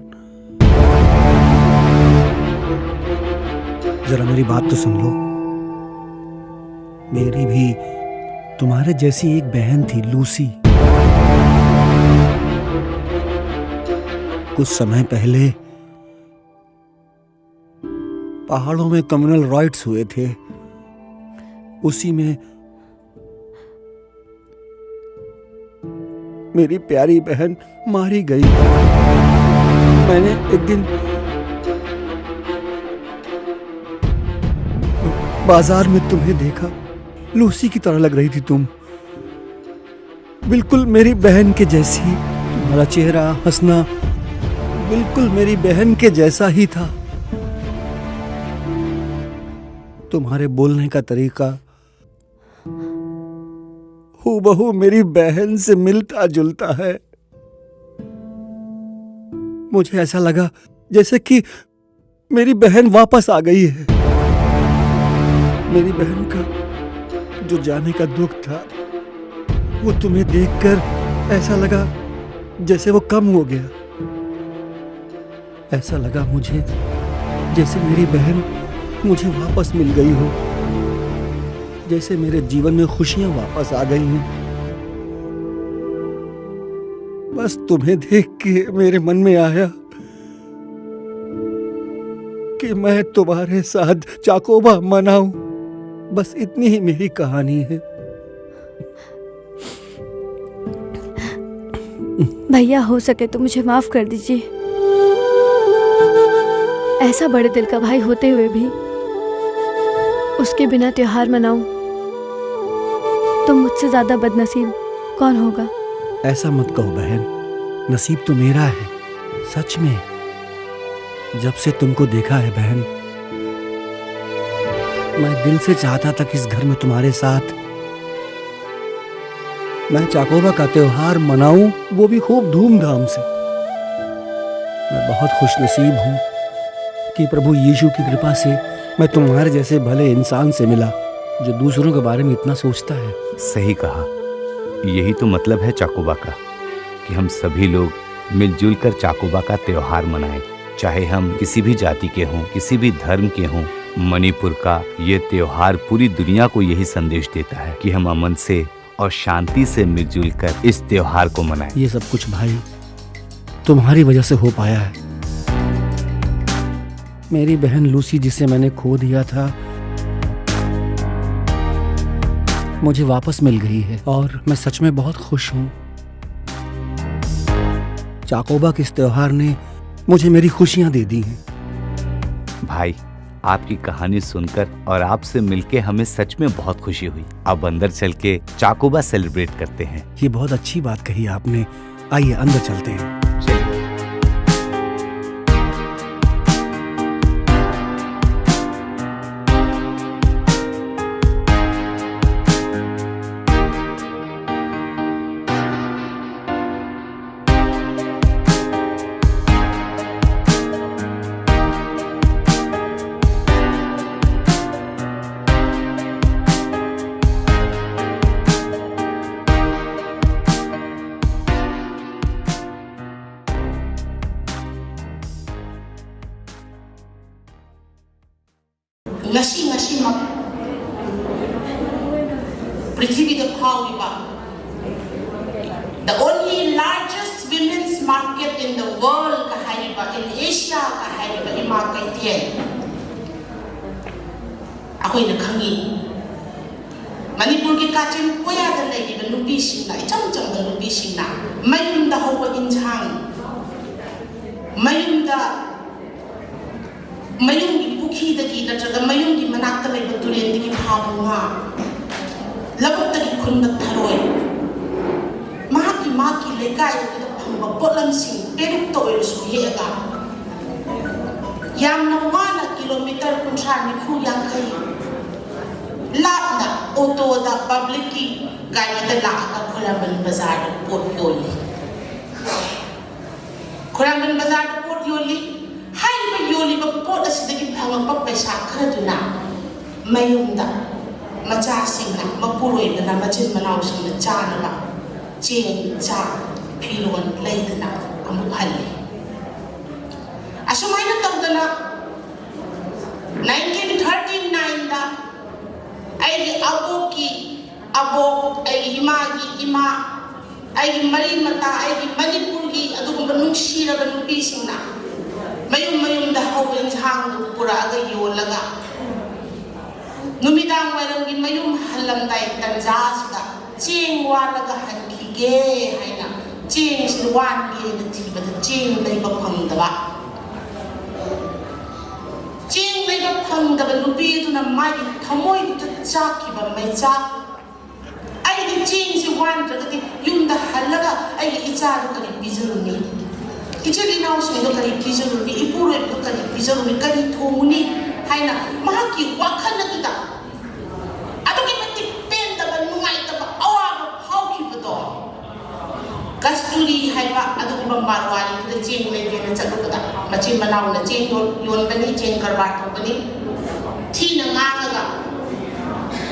जरा मेरी बात तो सुन लो। मेरी भी तुम्हारे जैसी एक बहन थी, लूसी। कुछ समय पहले पहाड़ों में कम्युनल राइट्स हुए थे, उसी में मेरी प्यारी बहन मारी गई। मैंने एक दिन बाजार में तुम्हें देखा, लूसी की तरह लग रही थी तुम, बिल्कुल मेरी बहन के जैसी। तुम्हारा चेहरा, हंसना बिल्कुल मेरी बहन के जैसा ही था। तुम्हारे बोलने का तरीका हूबहू मेरी बहन से मिलता जुलता है। मुझे ऐसा लगा जैसे कि मेरी बहन वापस आ गई है। मेरी बहन का जो जाने का दुख था, वो तुम्हें देखकर ऐसा लगा जैसे वो कम हो गया। ऐसा लगा मुझे जैसे मेरी बहन मुझे वापस मिल गई हो, जैसे मेरे जीवन में खुशियां वापस आ गई हैं। बस तुम्हें देख के मेरे मन में आया कि मैं तुम्हारे साथ चाकोबा मनाऊं। बस इतनी ही मेरी कहानी है। भैया, हो सके तो मुझे माफ कर दीजिए। ऐसा बड़े दिल का भाई होते हुए भी उसके बिना त्योहार मनाऊं, तो मुझसे ज्यादा बदनसीब कौन होगा? ऐसा मत कहो बहन, नसीब तो मेरा है सच में। जब से तुमको देखा है बहन, मैं दिल से चाहता था कि इस घर में तुम्हारे साथ मैं चाकोबा का त्योहार मनाऊं, वो भी खूब धूमधाम से। मैं बहुत खुशनसीब हूं कि प्रभु यीशु की कृपा से मैं तुम्हारे जैसे भले इंसान से मिला, जो दूसरों के बारे में इतना सोचता है। सही कहा। यही तो मतलब है चाकोबा का, कि हम सभी लोग मिलजुल कर चाकोबा का त्योहार मनाएं। चाहे हम किसी भी जाति के हों, किसी भी धर्म के हों, मणिपुर का ये त्योहार पूरी दुनिया को यही संदेश देता है कि हम अमन से और शांति से मिलजुल कर इस त्योहार को मनाएं। ये सब कुछ भाई तुम्हारी वजह से हो पाया है। मेरी बहन लूसी, जिसे मैंने खो दिया था, मुझे वापस मिल गई है और मैं सच में बहुत खुश हूँ। चाकोबा के इस त्योहार ने मुझे मेरी खुशियां दे दी हैं। भाई, आपकी कहानी सुनकर और आपसे मिलके हमें सच में बहुत खुशी हुई। अब अंदर चल के चाकोबा सेलिब्रेट करते हैं। ये बहुत अच्छी बात कही आपने। आइए, अंदर चलते हैं। चलिए। ꯉꯁꯤ ꯉꯁꯤꯃꯛ ꯄ꯭ꯔꯤꯊꯤꯕꯤꯗ ꯐꯥꯎꯔꯤꯕ the only largest women's market in the world ꯀ ꯍꯥꯏꯔꯤꯕ, in Asia ꯀ ꯍꯥꯏꯔꯤꯕ ꯏꯃꯥ ꯀꯩꯊꯦꯜ ꯑꯩꯈꯣꯏꯅ ꯈꯪꯉꯤ꯫ ꯃꯅꯤꯄꯨꯔꯒꯤ ꯀꯥꯆꯤꯟ ꯀꯣꯌꯥꯗ ꯂꯩꯔꯤꯕ ꯅꯨꯄꯤꯁꯤꯡꯅ, ꯏꯆꯝ ꯆꯝꯕ ꯅꯨꯄꯤꯁꯤꯡꯅ ꯃꯌꯨꯝꯗ ꯍꯧꯕ ꯏꯟꯁꯥꯡ, ꯃꯌꯨꯝꯗ, ꯃꯌꯨꯝꯒꯤ ꯄꯨꯈ꯭ꯔꯤꯗꯒꯤ ꯅꯠꯇ꯭ꯔꯒ ꯃꯌꯨꯝꯒꯤ ꯃꯅꯥꯛꯇ ꯂꯩꯕ ꯇꯨꯔꯦꯜꯗꯒꯤ ꯐꯥꯕ ꯉꯥ, ꯂꯧꯕꯨꯛꯇꯒꯤ ꯈꯨꯟꯕ ꯊꯔꯣꯏ, ꯃꯍꯥꯛꯀꯤ, ꯃꯍꯥꯛꯀꯤ ꯂꯩꯀꯥꯏ ꯑꯗꯨꯗ ꯐꯪꯕ ꯄꯣꯠꯂꯝꯁꯤꯡ ꯄꯦꯔꯨꯛꯇ ꯑꯣꯏꯔꯁꯨ ꯍꯦꯛꯑꯒ, ꯌꯥꯝꯅ ꯋꯥꯅ ꯀꯤꯂꯣꯃꯤꯇꯔ ꯀꯨꯟꯊ꯭ꯔꯥ, ꯅꯤꯐꯨ, ꯌꯥꯡꯈꯩ ꯂꯥꯞꯅ ꯑꯣꯇꯣꯗ, ꯄꯕ꯭ꯂꯤꯛꯀꯤ ꯒꯥꯔꯤꯗ ꯂꯥꯛꯑꯒ ꯈꯣꯏꯔꯥꯡꯕꯟ ꯕꯖꯥꯔꯗ ꯄꯣꯠ ꯌꯣꯜꯂꯤ꯫ ꯈꯣꯏꯔꯥꯡꯕꯟ ꯕꯖꯥꯔꯗ ꯄꯣꯠ ꯌꯣꯜꯂꯤ꯫ ꯍꯥꯏꯔꯤꯕ ꯌꯣꯜꯂꯤꯕ ꯄꯣꯠ ꯑꯁꯤꯗꯒꯤ ꯐꯪꯂꯛꯄ ꯄꯩꯁꯥ ꯈꯔꯗꯨꯅ ꯃꯌꯨꯝꯗ ꯃꯆꯥꯁꯤꯡꯅ, ꯃꯄꯨꯔꯣꯏꯕꯅ, ꯃꯆꯤꯟ ꯃꯅꯥꯎꯁꯤꯡꯅ ꯆꯥꯅꯕ ꯆꯦꯡ, ꯆꯥꯛ, ꯐꯤꯔꯣꯜ ꯂꯩꯗꯅ ꯑꯃꯨꯛ ꯍꯜꯂꯤ꯫ ꯑꯁꯨꯃꯥꯏꯅ ꯇꯧꯗꯅ nineteen thirty nineꯗ ꯑꯩꯒꯤ ꯑꯕꯣꯛꯀꯤ ꯑꯕꯣꯛ, ꯑꯩꯒꯤ ꯏꯃꯥꯒꯤ ꯏꯃꯥ, ꯑꯩꯒꯤ ꯃꯔꯤ ꯃꯇꯥ, ꯑꯩꯒꯤ ꯃꯅꯤꯄꯨꯔꯒꯤ ꯑꯗꯨꯒꯨꯝꯕ ꯅꯨꯡꯁꯤꯔꯕ ꯅꯨꯄꯤꯁꯤꯡꯅ ꯃꯌꯨꯝ ꯃꯌꯨꯝꯗ ꯍꯧꯕ ꯏꯟꯁꯥꯡꯗꯨ ꯄꯨꯔꯛꯑꯒ ꯌꯣꯜꯂꯒ, ꯅꯨꯃꯤꯗꯥꯡ ꯋꯥꯏꯔꯝꯒꯤ ꯃꯌꯨꯝ ꯍꯜꯂꯝꯗꯥꯏ ꯇꯟꯖꯥꯁꯤꯗ ꯆꯦꯡ ꯋꯥꯜꯂꯒ ꯍꯟꯈꯤꯒꯦ ꯍꯥꯏꯅ ꯆꯦꯡꯁꯤ ꯋꯥꯟꯒꯦꯅ ꯊꯤꯕꯗ ꯆꯦꯡ ꯂꯩꯕ ꯐꯪꯗꯕ꯫ ꯆꯦꯡ ꯂꯩꯕ ꯐꯪꯗꯕ ꯅꯨꯄꯤ ꯑꯗꯨꯅ ꯃꯥꯒꯤ ꯊꯃꯣꯏꯗꯨꯗ ꯆꯥꯛꯈꯤꯕ ꯃꯩꯆꯥꯛ, "ꯑꯩꯗꯤ ꯆꯦꯡꯁꯤ ꯋꯥꯟꯗ꯭ꯔꯒꯗꯤ ꯌꯨꯝꯗ ꯍꯜꯂꯒ ꯑꯩꯒꯤ ꯏꯆꯥꯗꯨ ꯀꯔꯤ ꯄꯤꯖꯔꯨꯅꯤ? ꯏꯆꯤꯜ ꯏꯅꯥꯎꯁꯤꯡꯗꯣ ꯀꯔꯤ ꯄꯤꯖꯔꯨꯅꯤ? ꯏꯄꯨꯔꯣꯏꯕꯗꯣ ꯀꯔꯤ ꯄꯤꯖꯔꯨꯅꯤ? ꯀꯔꯤ ꯊꯣꯡꯉꯨꯅꯤ?" ꯍꯥꯏꯅ ꯃꯍꯥꯛꯀꯤ ꯋꯥꯈꯜ ꯑꯗꯨꯗ ꯑꯗꯨꯛꯀꯤ ꯃꯇꯤꯛ ꯄꯦꯟꯗꯕ, ꯅꯨꯡꯉꯥꯏꯇꯕ, ꯑꯋꯥꯕ ꯐꯥꯎꯈꯤꯕꯗꯣ꯫ ꯀꯁꯇꯨꯔꯤ ꯍꯥꯏꯕ ꯑꯗꯨꯒꯨꯝꯕ ꯃꯥꯔꯋꯥꯔꯤꯗꯨꯗ ꯆꯦꯡ ꯂꯩꯒꯦꯅ ꯆꯠꯂꯨꯕꯗ, ꯃꯆꯤꯟ ꯃꯅꯥꯎꯅ ꯆꯦꯡ ꯌꯣꯟ-, ꯌꯣꯟꯕꯅꯤ, ꯆꯦꯡ ꯀꯔꯕꯥꯔ ꯇꯧꯕꯅꯤ, ꯊꯤꯅ ꯉꯥꯡꯉꯒ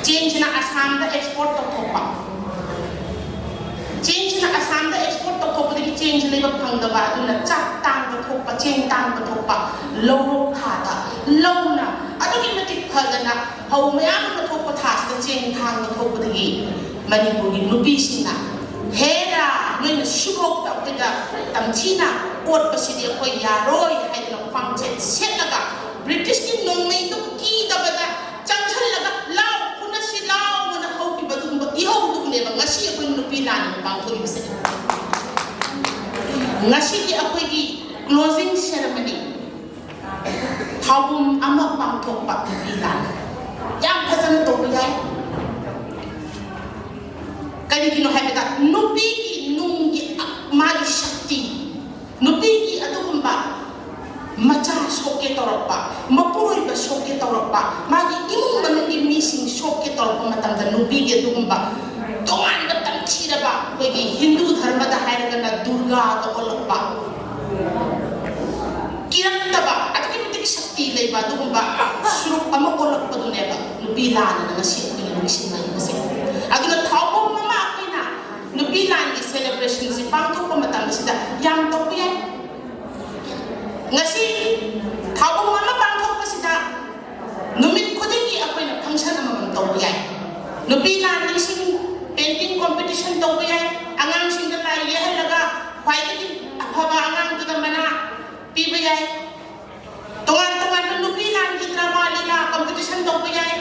ꯆꯦꯡꯁꯤꯅ ꯑꯁꯥꯝꯗ ꯑꯦꯛꯁꯄꯣꯔꯠ ꯇꯧꯊꯣꯛꯄ꯫ ꯆꯦꯡꯁꯤꯅ ꯑꯁꯥꯝꯗ ꯑꯦꯛꯁꯄꯣꯔꯠ ꯇꯧꯊꯣꯛꯄꯗꯒꯤ ꯆꯦꯡꯁꯤ ꯂꯩꯕ ꯐꯪꯗꯕ, ꯑꯗꯨꯅ ꯆꯥꯛ ꯇꯥꯡꯕ ꯊꯣꯛꯄ, ꯆꯦꯡ ꯇꯥꯡꯕ ꯊꯣꯛꯄ, ꯂꯧꯔꯣꯛ ꯊꯥꯗ ꯂꯧꯅ ꯑꯗꯨꯛꯀꯤ ꯃꯇꯤꯛ ꯐꯗꯅ ꯐꯧ ꯃꯌꯥꯝ ꯑꯃ ꯊꯣꯛꯄ ꯊꯥꯁꯤꯗ ꯆꯦꯡ ꯊꯥꯡꯅ ꯊꯣꯛꯄꯗꯒꯤ ꯃꯅꯤꯄꯨꯔꯒꯤ ꯅꯨꯄꯤꯁꯤꯡꯅ, "ꯍꯦꯔꯥ, ꯅꯣꯏꯅ ꯁꯤꯐꯥꯎꯗ ꯑꯩꯈꯣꯏꯗ ꯇꯝꯊꯤꯅ ꯑꯣꯠꯄꯁꯤꯗꯤ ꯑꯩꯈꯣꯏ ꯌꯥꯔꯣꯏ" ꯍꯥꯏꯗꯅ ꯈ꯭ꯋꯥꯡꯆꯦꯠ ꯁꯦꯠꯂꯒ ꯕ꯭ꯔꯤꯇꯤꯁꯀꯤ ꯅꯣꯡꯃꯩꯗꯨ ꯀꯤꯗꯕꯗ ꯆꯪꯁꯜꯂꯒ "ꯂꯥꯎ, ꯐꯨꯅꯁꯤ ꯂꯥꯎ" ꯑꯅ ꯍꯧꯈꯤꯕ ꯑꯗꯨꯒꯨꯝꯕ ꯏꯍꯧꯗꯨꯕꯨꯅꯦꯕ ꯉꯁꯤ ꯑꯩꯈꯣꯏ ꯅꯨꯄꯤ ꯂꯥꯟ ꯑꯅ ꯄꯥꯡꯊꯣꯛꯏꯕꯁꯦ꯫ ꯉꯁꯤꯒꯤ ꯑꯩꯈꯣꯏꯒꯤ closing ceremony, ꯊꯧꯕꯨꯝ ꯑꯃ ꯄꯥꯡꯊꯣꯛꯄ ꯅꯨꯄꯤ ꯂꯥꯟ ꯌꯥꯝ ꯐꯖꯅ ꯇꯧꯕ ꯌꯥꯏ꯫ ꯀꯔꯤꯒꯤꯅꯣ ꯍꯥꯏꯕꯗ ꯅꯨꯄꯤꯒꯤ ꯅꯨꯡꯒꯤ ꯃꯥꯒꯤ ꯁꯛꯇꯤ, ꯅꯨꯄꯤꯒꯤ ꯑꯗꯨꯒꯨꯝꯕ ꯃꯆꯥ ꯁꯣꯛꯀꯦ ꯇꯧꯔꯛꯄ, ꯃꯄꯨꯔꯣꯏꯕ ꯁꯣꯛꯀꯦ ꯇꯧꯔꯛꯄ, ꯃꯥꯒꯤ ꯏꯃꯨꯡ ꯃꯅꯨꯡꯒꯤ ꯃꯤꯁꯤꯡ ꯁꯣꯛꯀꯦ ꯇꯧꯔꯛꯄ ꯃꯇꯝꯗ ꯅꯨꯄꯤꯒꯤ ꯑꯗꯨꯒꯨꯝꯕ ꯇꯣꯉꯥꯟꯕ ꯇꯝꯊꯤꯔꯕ, ꯑꯩꯈꯣꯏꯒꯤ ꯍꯤꯟꯗꯨ ꯙꯔꯃꯗ ꯍꯥꯏꯔꯒꯅ ꯗꯨꯔꯒꯥꯒ ꯑꯣꯜꯂꯛꯄ, ꯀꯤꯔꯛꯇꯕ, ꯑꯗꯨꯛꯀꯤ ꯃꯇꯤꯛ ꯁꯛꯇꯤ ꯂꯩꯕ ꯑꯗꯨꯒꯨꯝꯕ ꯁꯨꯔꯨꯞ ꯑꯃ ꯑꯣꯜꯂꯛꯄꯗꯨꯅꯦꯕ ꯅꯨꯄꯤ ꯂꯥꯟ ꯑꯅ ꯉꯁꯤ ꯑꯩꯈꯣꯏꯅ ꯅꯤꯡꯁꯤꯡꯅꯔꯤꯕꯁꯦ꯫ ꯑꯗꯨꯅ ꯊꯧꯕꯨꯝ ꯑꯃ ꯑꯩꯈꯣꯏꯅ ꯅꯨꯄꯤ ꯂꯥꯟꯒꯤ celebrationꯁꯤ ꯄꯥꯡꯊꯣꯛꯄ ꯃꯇꯝꯁꯤꯗ ꯌꯥꯝ ꯇꯧꯕ ꯌꯥꯏ꯫ ꯉꯁꯤ ꯊꯧꯕꯨꯝ ꯑꯃ ꯄꯥꯡꯊꯣꯛꯄꯁꯤꯗ ꯅꯨꯃꯤꯠ ꯈꯨꯗꯤꯡꯒꯤ ꯑꯩꯈꯣꯏꯅ function ꯑꯃꯃꯝ ꯇꯧꯕ ꯌꯥꯏ꯫ ꯅꯨꯄꯤ ꯂꯥꯟ ꯅꯤꯡꯁꯤꯡ painting competition ꯇꯧꯕ ꯌꯥꯏ꯫ ꯑꯉꯥꯡꯁꯤꯡꯗ ꯂꯥꯏ ꯌꯦꯛꯍꯜꯂꯒ ꯈ꯭ꯋꯥꯏꯗꯒꯤ ꯑꯐꯕ ꯑꯉꯥꯡꯗꯨꯗ ꯃꯅꯥ ꯄꯤꯕ ꯌꯥꯏ꯫ ꯇꯣꯉꯥꯟ ꯇꯣꯉꯥꯟꯕ ꯅꯨꯄꯤ ꯂꯥꯟꯒꯤ drama ꯂꯤꯂꯥ competition ꯇꯧꯕ ꯌꯥꯏ꯫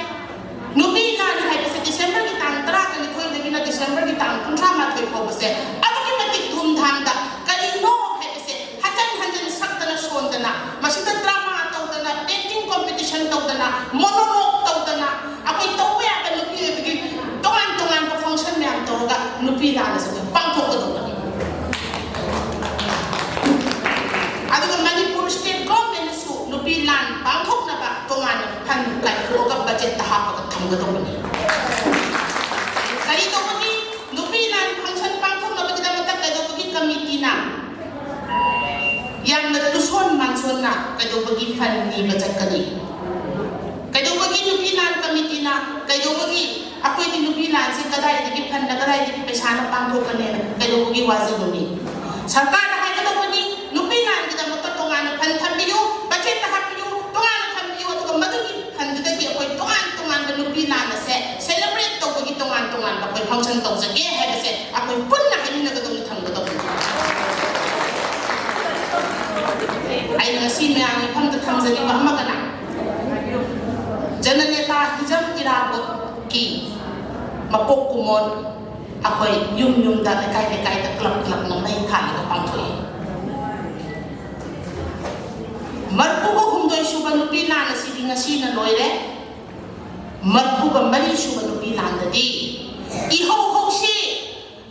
ꯅꯨꯄꯤ ꯂꯥꯟ ꯍꯥꯏꯕꯁꯦ Decemberꯒꯤ ꯇꯥꯡ ꯇꯔꯥꯒ ꯅꯤꯊꯣꯏꯗꯒꯤꯅ Decemberꯒꯤ ꯇꯥꯡ ꯀꯨꯟꯊ꯭ꯔꯥ ꯃꯥꯊꯣꯏ ꯐꯥꯎꯕꯁꯦ ꯑꯗꯨꯛꯀꯤ ꯃꯇꯤꯛ ꯊꯨꯝ ꯊꯥꯡꯗ ꯀꯔꯤꯅꯣ ꯍꯥꯏꯕꯁꯦ ꯍꯟꯖꯟ ꯍꯟꯖꯟ ꯁꯛꯇꯅ ꯁꯣꯟꯗꯅ, ꯃꯁꯤꯗ drama ꯇꯧꯗꯅ, painting competition ꯇꯧꯗꯅ, monologue ꯇꯧꯗꯅ, ꯑꯩꯈꯣꯏ ꯇꯧꯕ ꯌꯥꯕ ꯅꯨꯄꯤ ꯑꯣꯏꯕꯒꯤ ꯇꯣꯉꯥꯟ ꯇꯣꯉꯥꯟꯕ function ꯃꯌꯥꯝ ꯇꯧꯔꯒ ꯅꯨꯄꯤ ꯂꯥꯟ ꯑꯁꯤ ꯑꯩꯈꯣꯏ ꯄꯥꯡꯊꯣꯛꯀꯗꯧꯕꯅꯤ꯫ ꯑꯗꯨꯒ ꯃꯅꯤꯄꯨꯔ state governmentꯅꯁꯨ ꯅꯨꯄꯤ ꯂꯥꯟ ꯄꯥꯡꯊꯣꯛꯅꯕ ꯇꯣꯉꯥꯟꯅ fund ꯀꯥꯏꯊꯣꯛꯑꯒ budgetꯇ ꯍꯥꯞꯄꯒ ꯊꯝꯒꯗꯧꯕꯅꯤ꯫ ꯀꯔꯤ ꯇꯧꯕꯒꯤ? ꯅꯨꯄꯤ ꯂꯥꯟ function ꯄꯥꯡꯊꯣꯛꯅꯕꯒꯤꯗꯃꯛꯇ ꯀꯩꯗꯧꯕꯒꯤ committeeꯅ ꯌꯥꯝꯅ ꯇꯨꯁꯣꯟ ꯃꯥꯟꯁꯣꯟꯅ ꯀꯩꯗꯧꯕꯒꯤ fund ꯅꯤꯕ ꯆꯠꯀꯅꯤ? ꯀꯩꯗꯧꯕꯒꯤ ꯅꯨꯄꯤ ꯂꯥꯟ committeeꯅ, ꯀꯩꯗꯧꯕꯒꯤ ꯑꯩꯈꯣꯏꯒꯤ ꯅꯨꯄꯤ ꯂꯥꯟꯁꯤ ꯀꯗꯥꯏꯗꯒꯤ fundꯅ, ꯀꯗꯥꯏꯗꯒꯤ ꯄꯩꯁꯥꯅ ꯄꯥꯡꯊꯣꯛꯀꯅꯤꯅ ꯀꯩꯗꯧꯕꯒꯤ ꯋꯥꯖꯔꯨꯅꯤ? ꯁꯔꯀꯥꯔꯅ ꯍꯥꯏꯒꯗꯧꯕꯅꯤ, ꯅꯨꯄꯤ ꯂꯥꯟꯒꯤꯗꯃꯛꯇ ꯇꯣꯉꯥꯟꯅ fund ꯊꯝꯕꯤꯌꯨ, budgetꯇ ꯍꯥꯞꯄꯤꯌꯨ, ꯇꯣꯉꯥꯟꯅ ꯊꯝꯕꯤꯌꯨ, ꯑꯗꯨꯒ ꯃꯗꯨꯒꯤ fundꯗꯨꯗꯒꯤ ꯑꯩꯅ ꯉꯁꯤ ꯃꯌꯥꯝꯒꯤ ꯏꯐꯝꯗ ꯊꯝꯖꯅꯤꯡꯕ ꯑꯃꯒꯅ, ꯖꯅꯅꯦꯇꯥ ꯍꯤꯖꯝ ꯏꯔꯥꯕꯣꯠꯀꯤ ꯃꯄꯣꯛ ꯀꯨꯝꯑꯣꯟ ꯑꯩꯈꯣꯏ ꯌꯨꯝ ꯌꯨꯝꯗ, ꯂꯩꯀꯥꯏ ꯂꯩꯀꯥꯏꯗ, ꯀ꯭ꯂꯕ ꯀ꯭ꯂꯕꯅ ꯃꯩ ꯊꯥꯜꯂꯒ ꯄꯥꯡꯊꯣꯛꯏ꯫ ꯃꯔꯐꯨꯒ ꯍꯨꯝꯗꯣꯏ ꯁꯨꯕ ꯅꯨꯄꯤ ꯂꯥꯟ ꯑꯁꯤꯗꯤ ꯉꯁꯤꯅ ꯂꯣꯏꯔꯦ꯫ ꯃꯔꯐꯨꯒ ꯃꯔꯤ ꯁꯨꯕ ꯅꯨꯄꯤ ꯂꯥꯟꯗꯗꯤ ꯏꯍꯧ ꯍꯧꯁꯤ꯫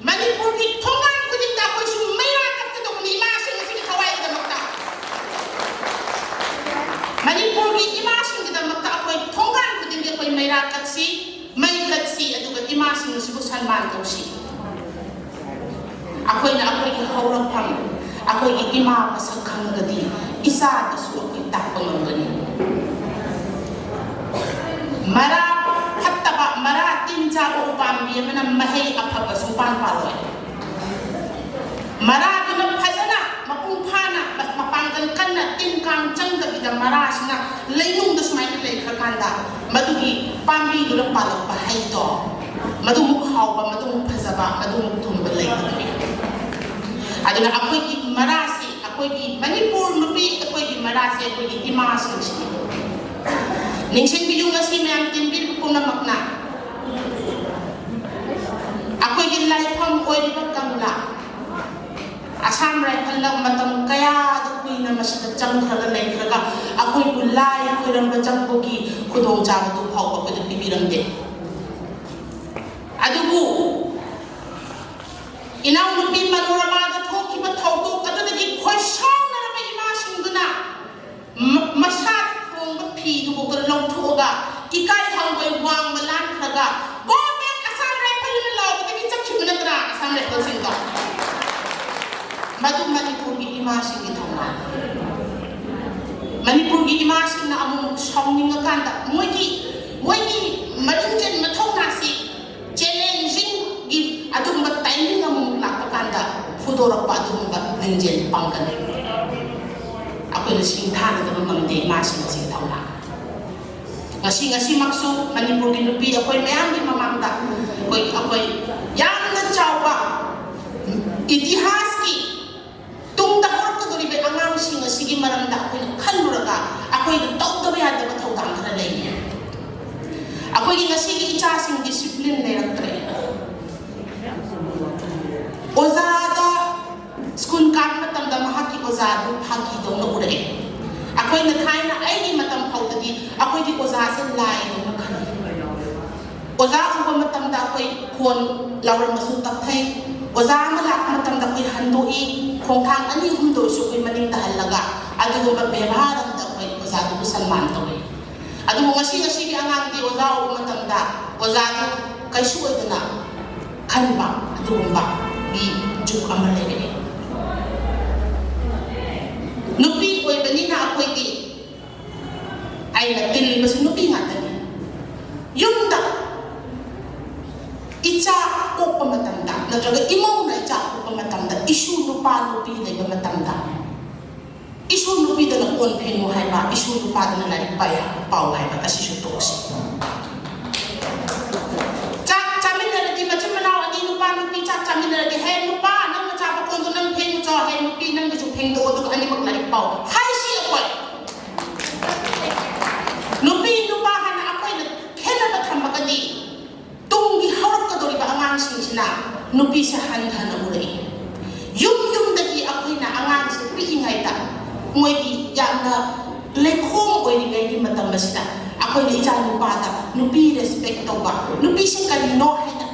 ꯃꯅꯤꯄꯨꯔꯒꯤ ꯊꯣꯡꯒꯥꯟ ꯈꯨꯗꯤꯡꯗ ꯑꯩꯈꯣꯏꯁꯨ ꯃꯩꯔꯥ ꯀꯠꯀꯗꯧꯕꯅꯤ, ꯏꯃꯥꯁꯤꯡ ꯑꯁꯤꯒꯤ ꯊꯋꯥꯏꯒꯤꯗꯃꯛꯇ꯫ ꯃꯅꯤꯄꯨꯔꯒꯤ ꯏꯃꯥꯁꯤꯡꯒꯤꯗꯃꯛꯇ ꯑꯩꯈꯣꯏ ꯊꯣꯡꯒꯥꯟ ꯈꯨꯗꯤꯡꯒꯤ ꯑꯩꯈꯣꯏ ꯃꯩꯔꯥ ꯀꯠꯁꯤ, ꯃꯩ ꯀꯠꯁꯤ, ꯑꯗꯨꯒ ꯏꯃꯥꯁꯤꯡ ꯑꯁꯤꯕꯨ ꯁꯟꯃꯥꯟ ꯇꯧꯁꯤ꯫ ꯑꯩꯈꯣꯏꯅ ꯑꯩꯈꯣꯏꯒꯤ ꯍꯧꯔꯛꯐꯝ, ꯑꯩꯈꯣꯏꯒꯤ ꯏꯃꯥ ꯃꯁꯛ ꯈꯪꯉꯒꯗꯤ ꯏꯆꯥꯗꯁꯨ ꯑꯩꯈꯣꯏ ꯇꯥꯛꯄ ꯉꯝꯒꯅꯤ꯫ ꯃꯔꯥ ꯐꯠꯇꯕ, ꯃꯔꯥ ꯇꯤꯟ ꯆꯥꯕ ꯎꯄꯥꯝꯕꯤ ꯑꯃꯅ ꯃꯍꯩ ꯑꯐꯕ ꯁꯨꯡꯄꯥꯟ ꯄꯥꯜꯂꯣꯏ꯫ ꯃꯔꯥꯗꯨꯅ ꯐꯖꯅ ꯃꯄꯨꯡ ꯐꯥꯅ ꯃ-, ꯃꯄꯥꯡꯒꯜ ꯀꯟꯅ ꯇꯤꯟ ꯀꯥꯡ ꯆꯪꯗꯕꯤꯗ ꯃꯔꯥꯁꯤꯅ ꯂꯩꯅꯨꯡꯗ ꯁꯨꯃꯥꯏꯅ ꯂꯩꯈ꯭ꯔꯀꯥꯟꯗ ꯃꯗꯨꯒꯤ ꯄꯥꯝꯕꯤꯗꯨꯅ ꯄꯥꯜꯂꯛꯄ ꯍꯩꯗꯣ ꯃꯗꯨꯃꯨꯛ ꯍꯥꯎꯕ, ꯃꯗꯨꯃꯨꯛ ꯐꯖꯕ, ꯃꯗꯨꯃꯨꯛ ꯊꯨꯝꯕ ꯂꯩꯇꯕꯅꯤ꯫ ꯑꯗꯨꯅ ꯑꯩꯈꯣꯏꯒꯤ ꯃꯔꯥꯁꯤ, ꯑꯩꯈꯣꯏꯒꯤ ꯃꯅꯤꯄꯨꯔ ꯅꯨꯄꯤ, ꯑꯩꯈꯣꯏꯒꯤ ꯃꯔꯥꯁꯤ ꯑꯩꯈꯣꯏꯒꯤ ꯏꯃꯥꯁꯤꯡꯁꯤꯅꯤ꯫ ꯅꯤꯡꯁꯤꯡꯕꯤꯌꯨ, ꯉꯁꯤ ꯃꯌꯥꯝ ꯇꯤꯟꯕꯤꯔꯤꯕ ꯄꯨꯝꯅꯃꯛꯅ ꯑꯩꯈꯣꯏꯒꯤ ꯂꯥꯏꯐꯝ ꯑꯣꯏꯔꯤꯕ ꯀꯪꯂꯥ, ꯑꯁꯥꯝ ꯔꯥꯏꯐꯜꯅ ꯃꯇꯝ ꯀꯌꯥꯗ ꯀꯨꯏꯅ ꯃꯁꯤꯗ ꯆꯪꯈ꯭ꯔꯒ ꯂꯩꯈ꯭ꯔꯒ ꯑꯩꯈꯣꯏꯕꯨ ꯂꯥꯏ ꯈꯣꯏꯔꯝꯕ ꯆꯪꯕꯒꯤ ꯈꯨꯗꯣꯡꯆꯥꯕꯗꯨ ꯐꯥꯎꯕ ꯑꯩꯈꯣꯏꯗ ꯄꯤꯕꯤꯔꯝꯗꯦ꯫ ꯑꯗꯨꯕꯨ ꯏꯅꯥꯎꯅꯨꯄꯤ ꯃꯅꯣꯔꯃꯥꯗ ꯊꯣꯛꯈꯤꯕ ꯊꯧꯗꯣꯛ ꯑꯗꯨꯗꯒꯤ ꯈꯣꯏꯁꯥꯎꯅꯔꯕ ꯏꯃꯥꯁꯤꯡꯗꯨꯅ ꯃ-, ꯃꯁꯥꯗ ꯊꯣꯡꯕ ꯐꯤꯗꯨꯐꯥꯎꯗ ꯂꯧꯊꯣꯛꯑꯒ ꯏꯀꯥꯏ ꯍꯪꯒꯣꯏ ꯋꯥꯡꯃ ꯂꯥꯟꯈ꯭ꯔꯒ "Go back Assam Rifle" ꯍꯥꯏꯅ ꯂꯥꯎꯕꯗꯒꯤ ꯆꯠꯈꯤꯕ ꯅꯠꯇ꯭ꯔꯥ ꯑꯁꯥꯝ ꯔꯥꯏꯐꯜꯁꯤꯡꯗꯣ? ꯃꯗꯨ ꯃꯅꯤꯄꯨꯔꯒꯤ ꯏꯃꯥꯁꯤꯡꯒꯤ ꯊꯧꯅꯥꯅꯤ꯫ ꯃꯅꯤꯄꯨꯔꯒꯤ ꯏꯃꯥꯁꯤꯡꯅ ꯑꯃꯨꯛ ꯁꯥꯎꯅꯤꯡꯉꯀꯥꯟꯗ ꯃꯣꯏꯒꯤ, ꯃꯣꯏꯒꯤ ꯃꯔꯤꯡꯖꯦꯜ ꯃꯊꯧꯅꯥꯁꯤ ꯆꯦꯂꯦꯟꯖꯤꯡꯒꯤ ꯑꯗꯨꯒꯨꯝꯕ ꯇꯥꯏꯃꯤꯡ ꯑꯃꯃꯨꯛ ꯂꯥꯛꯄ ꯀꯥꯟꯗ ꯐꯨꯗꯣꯔꯛꯄ ꯑꯗꯨꯒꯨꯝꯕ ꯂꯤꯡꯖꯦꯜ ꯄꯥꯡꯒꯜ ꯑꯩꯈꯣꯏꯅ ꯁꯤꯡꯊꯥꯅꯗꯕ ꯉꯝꯗꯦ ꯏꯃꯥꯁꯤꯡ ꯑꯁꯤꯒꯤ ꯊꯧꯅꯥ꯫ ꯉꯁꯤ, ꯉꯁꯤꯃꯛꯁꯨ ꯃꯅꯤꯄꯨꯔꯒꯤ ꯅꯨꯄꯤ ꯑꯩꯈꯣꯏ ꯃꯌꯥꯝꯒꯤ ꯃꯃꯥꯡꯗ ꯑꯩꯈꯣꯏ, ꯑꯩꯈꯣꯏ ꯌꯥꯝꯅ ꯆꯥꯎꯕ ꯏꯇꯤꯍꯥꯁꯀꯤ ꯇꯨꯡꯗ ꯍꯧꯔꯛꯀꯗꯧꯔꯤꯕ ꯑꯉꯥꯡꯁꯤꯡ ꯑꯁꯤ ꯃꯔꯝꯗ ꯑꯩꯈꯣꯏꯅ ꯈꯜꯂꯨꯔꯒ ꯑꯩꯈꯣꯏꯅ ꯇꯧꯗꯕ ꯌꯥꯗꯕ ꯊꯧꯗꯥꯡ ꯈꯔ ꯂꯩꯔꯤ꯫ ꯑꯩꯈꯣꯏꯒꯤ ꯉꯁꯤꯒꯤ ꯏꯆꯥꯁꯤꯡ ꯗꯤꯁꯤꯄ꯭ꯂꯤꯟ ꯂꯩꯔꯛꯇ꯭ꯔꯦ꯫ ꯑꯣꯖꯥꯗ ꯁ꯭ꯀꯨꯜ ꯀꯥꯕ ꯃꯇꯝꯗ ꯃꯍꯥꯛꯀꯤ ꯑꯣꯖꯥꯗꯨ ꯐꯥꯒꯤꯗꯧꯅ ꯎꯔꯛꯑꯦ꯫ ꯑꯩꯈꯣꯏꯅ ꯊꯥꯏꯅ ꯑꯩꯒꯤ ꯃꯇꯝ ꯐꯥꯎꯗꯗꯤ ꯑꯩꯈꯣꯏꯒꯤ ꯑꯣꯖꯥꯁꯦ ꯂꯥꯏꯗꯧꯅ ꯈꯜꯂꯤ꯫ ꯑꯣꯖꯥ ꯎꯕ ꯃꯇꯝꯗ ꯑꯩꯈꯣꯏ ꯈꯣꯟ ꯂꯥꯎꯔꯝꯕꯁꯨ ꯇꯞꯊꯩ꯫ ꯑꯣꯖꯥ ꯑꯃ ꯂꯥꯛꯄ ꯃꯇꯝꯗ ꯑꯩꯈꯣꯏ ꯍꯟꯗꯣꯛꯏ, ꯈꯣꯡꯊꯥꯡ ꯑꯅꯤ ꯑꯍꯨꯝꯗ ꯑꯣꯏꯔꯁꯨ ꯑꯩꯈꯣꯏ ꯃꯅꯤꯡꯗ ꯍꯜꯂꯒ ꯑꯗꯨꯒꯨꯝꯕ ꯕꯦꯕꯥꯔ ꯑꯃꯗ ꯑꯩꯈꯣꯏ ꯑꯣꯖꯥꯗꯨꯕꯨ ꯁꯟꯃꯥꯟ ꯇꯧꯏ꯫ ꯑꯗꯨꯕꯨ ꯉꯁꯤ ꯉꯁꯤꯒꯤ ꯑꯉꯥꯡꯗꯤ ꯑꯣꯖꯥ ꯎꯕ ꯃꯇꯝꯗ ꯑꯣꯖꯥꯗꯨ ꯀꯩꯁꯨ ꯑꯣꯏꯗꯅ ꯈꯟꯕ ꯑꯗꯨꯒꯨꯝꯕꯒꯤ ꯖꯨꯛ ꯑꯃ ꯂꯩꯔꯛꯑꯦ꯫ ꯅꯨꯄꯤ ꯑꯣꯏꯕꯅꯤꯅ ꯑꯩꯈꯣꯏꯗꯤ, ꯑꯩꯅ ꯇꯤꯜꯂꯤꯕꯁꯨ ꯅꯨꯄꯤ ꯉꯥꯛꯇꯅꯤ꯫ ꯌꯨꯝꯗ ꯏꯆꯥ ꯄꯣꯛꯄ ꯃꯇꯝꯗ ꯅꯠꯇ꯭ꯔꯒ ꯏꯃꯧꯅ ꯏꯆꯥ ꯄꯣꯛꯄ ꯃꯇꯝꯗ ꯏꯁꯨ ꯅꯨꯄꯥ ꯅꯨꯄꯤ ꯂꯩꯕ ꯃꯇꯝꯗ ꯏꯁꯨ ꯅꯨꯄꯤꯗꯅ ꯀꯣꯟ ꯐꯦꯡꯉꯨ ꯍꯥꯏꯕ, ꯏꯁꯨ ꯅꯨꯄꯥꯗꯅ ꯂꯥꯏꯔꯤꯛ ꯄꯥꯏ-, ꯄꯥꯎ ꯍꯥꯏꯕ ꯑꯁꯤꯁꯨ ꯇꯣꯛꯁꯤ꯫ ꯆꯥꯛ ꯆꯥꯃꯤꯟꯅꯔꯗꯤ ꯃꯆꯤꯟ ꯃꯅꯥꯎ ꯑꯅꯤ ꯅꯨꯄꯥ ꯅꯨꯄꯤ ꯆꯥꯛ ꯆꯥꯃꯤꯟꯅꯔꯗꯤ, "ꯍꯦ ꯅꯨꯄꯥ, ꯅꯪꯅ ꯆꯥꯕ ꯀꯣꯟꯗꯣ ꯅꯪ ꯐꯦꯡꯉꯨ ꯆꯣ, ꯍꯦ ꯅꯨꯄꯤ, ꯅꯪꯒꯤꯁꯨ ꯐꯦꯡꯗꯣꯛꯑꯣ, ꯑꯗꯨꯒ ꯑꯅꯤꯃꯛ ꯂꯥꯏꯔꯤꯛ ꯄꯥꯎ" ꯍꯥꯏꯁꯤ ꯑꯩꯈꯣꯏ꯫ ꯅꯨꯄꯤ ꯅꯨꯄꯥ ꯍꯥꯏꯅ ꯑꯩꯈꯣꯏꯅ ꯈꯦꯠꯅꯕ ꯊꯝꯃꯒꯗꯤ ꯇꯨꯡꯒꯤ ꯍꯧꯔꯛꯀꯗꯧꯔꯤꯕ ꯑꯉꯥꯡꯁꯤꯡꯁꯤꯅ ꯅꯨꯄꯤꯁꯦ ꯍꯟꯊꯅ ꯎꯔꯛꯏ꯫ ꯌꯨꯝ ꯌꯨꯝꯗꯒꯤ ꯑꯩꯈꯣꯏꯅ ꯑꯉꯥꯡꯁꯦ ꯄꯤꯛꯏꯉꯩꯗ ꯃꯣꯏꯒꯤ ꯌꯥꯝꯅ ꯂꯩꯈꯣꯝ ꯑꯣꯏꯔꯤꯉꯩꯒꯤ ꯃꯇꯝ ꯑꯁꯤꯗ ꯑꯩꯈꯣꯏꯅ ꯏꯆꯥ ꯅꯨꯄꯥꯗ ꯅꯨꯄꯤ ꯔꯦꯁꯄꯦꯛ ꯇꯧꯕ, ꯅꯨꯄꯤꯁꯦ ꯀꯔꯤꯅꯣ ꯍꯥꯏꯅ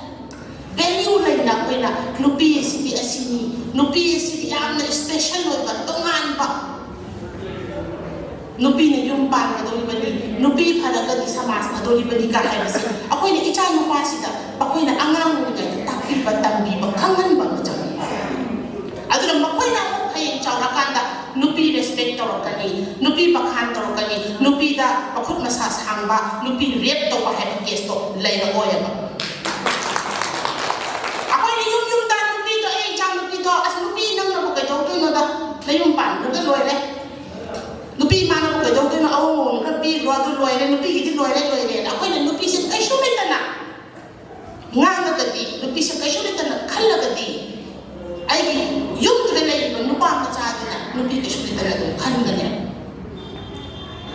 ꯚꯦꯂ꯭ꯌꯨ ꯂꯩꯅ ꯑꯩꯈꯣꯏꯅ ꯅꯨꯄꯤ ꯑꯁꯤꯗꯤ ꯑꯁꯤꯅꯤ, ꯅꯨꯄꯤ ꯑꯁꯤꯗꯤ ꯌꯥꯝꯅ ꯏꯁꯄꯦꯁꯦꯜ ꯑꯣꯏꯕ, ꯇꯣꯉꯥꯟꯕ, ꯅꯨꯄꯤꯅ ꯌꯨꯝ ꯄꯥꯟꯒꯗꯧꯔꯤꯕꯅꯤ, ꯅꯨꯄꯤ ꯐꯔꯒꯗꯤ ꯁꯃꯥꯖ ꯐꯗꯧꯔꯤꯕꯅꯤꯒ ꯍꯥꯏꯕꯁꯦ ꯑꯩꯈꯣꯏꯅ ꯏꯆꯥ ꯅꯨꯄꯥꯁꯤꯗ ꯑꯩꯈꯣꯏꯅ ꯑꯉꯥꯡ ꯑꯣꯏꯔꯤꯉꯩꯗ ꯇꯥꯛꯄꯤꯕ, ꯇꯝꯕꯤꯕ, ꯈꯪꯍꯟꯕ ꯑꯃ ꯆꯪꯉꯤ꯫ ꯑꯗꯨꯅ ꯃꯈꯣꯏꯅ ꯑꯃꯨꯛ ꯍꯌꯦꯡ ꯆꯥꯎꯔꯀꯥꯟꯗ ꯅꯨꯄꯤ ꯔꯦꯁꯄꯦꯛ ꯇꯧꯔꯛꯀꯅꯤ, ꯅꯨꯄꯤ ꯕꯈꯥꯟ ꯇꯧꯔꯛꯀꯅꯤ, ꯅꯨꯄꯤꯗ ꯃꯈꯨꯠ ꯃꯁꯥ ꯁꯥꯡꯕ, ꯅꯨꯄꯤ ꯔꯦꯞ ꯇꯧꯕ ꯍꯥꯏꯕ ꯀꯦꯁꯇꯣ ꯂꯩꯔꯛꯑꯣꯏꯕ꯫ ꯑꯩꯈꯣꯏꯅ ꯌꯨꯝ ꯌꯨꯝꯗ ꯅꯨꯄꯤꯗꯣ, "ꯑꯦ, ꯏꯆꯥ ꯅꯨꯄꯤꯗꯣ, ꯑꯁ, ꯅꯨꯄꯤ ꯅꯪꯅꯕꯨ ꯀꯩꯗꯧꯗꯣꯏꯅꯣꯗ? ꯅꯌꯨꯝ ꯄꯥꯟꯈ꯭ꯔꯒ ꯂꯣꯏꯔꯦ꯫ ꯅꯨꯄꯤ ꯏꯃꯥꯅꯕꯨ ꯀꯩꯗꯧꯗꯣꯏꯅꯣ? ꯑꯋꯣ, ꯈꯔ ꯄꯤꯈ꯭ꯔꯣ, ꯑꯗꯨ ꯂꯣꯏꯔꯦ, ꯅꯨꯄꯤꯒꯤꯗꯤ ꯂꯣꯏꯔꯦ, ꯂꯣꯏꯔꯦꯅ" ꯑꯩꯈꯣꯏꯅ ꯅꯨꯄꯤꯁꯦ ꯀꯩꯁꯨ ꯂꯩꯇꯅ ꯉꯥꯡꯉꯒꯗꯤ, ꯅꯨꯄꯤꯁꯦ ꯀꯩꯁꯨ ꯂꯩꯇꯅ ꯈꯜꯂꯒꯗꯤ, ꯑꯩꯒꯤ ꯌꯨꯝꯗꯨꯗ ꯂꯩꯔꯤꯕ ꯅꯨꯄꯥ ꯃꯆꯥꯗꯨꯅ ꯅꯨꯄꯤ ꯀꯩꯁꯨ ꯂꯩꯇꯅ ꯑꯗꯨꯝ ꯈꯟꯒꯅꯤ꯫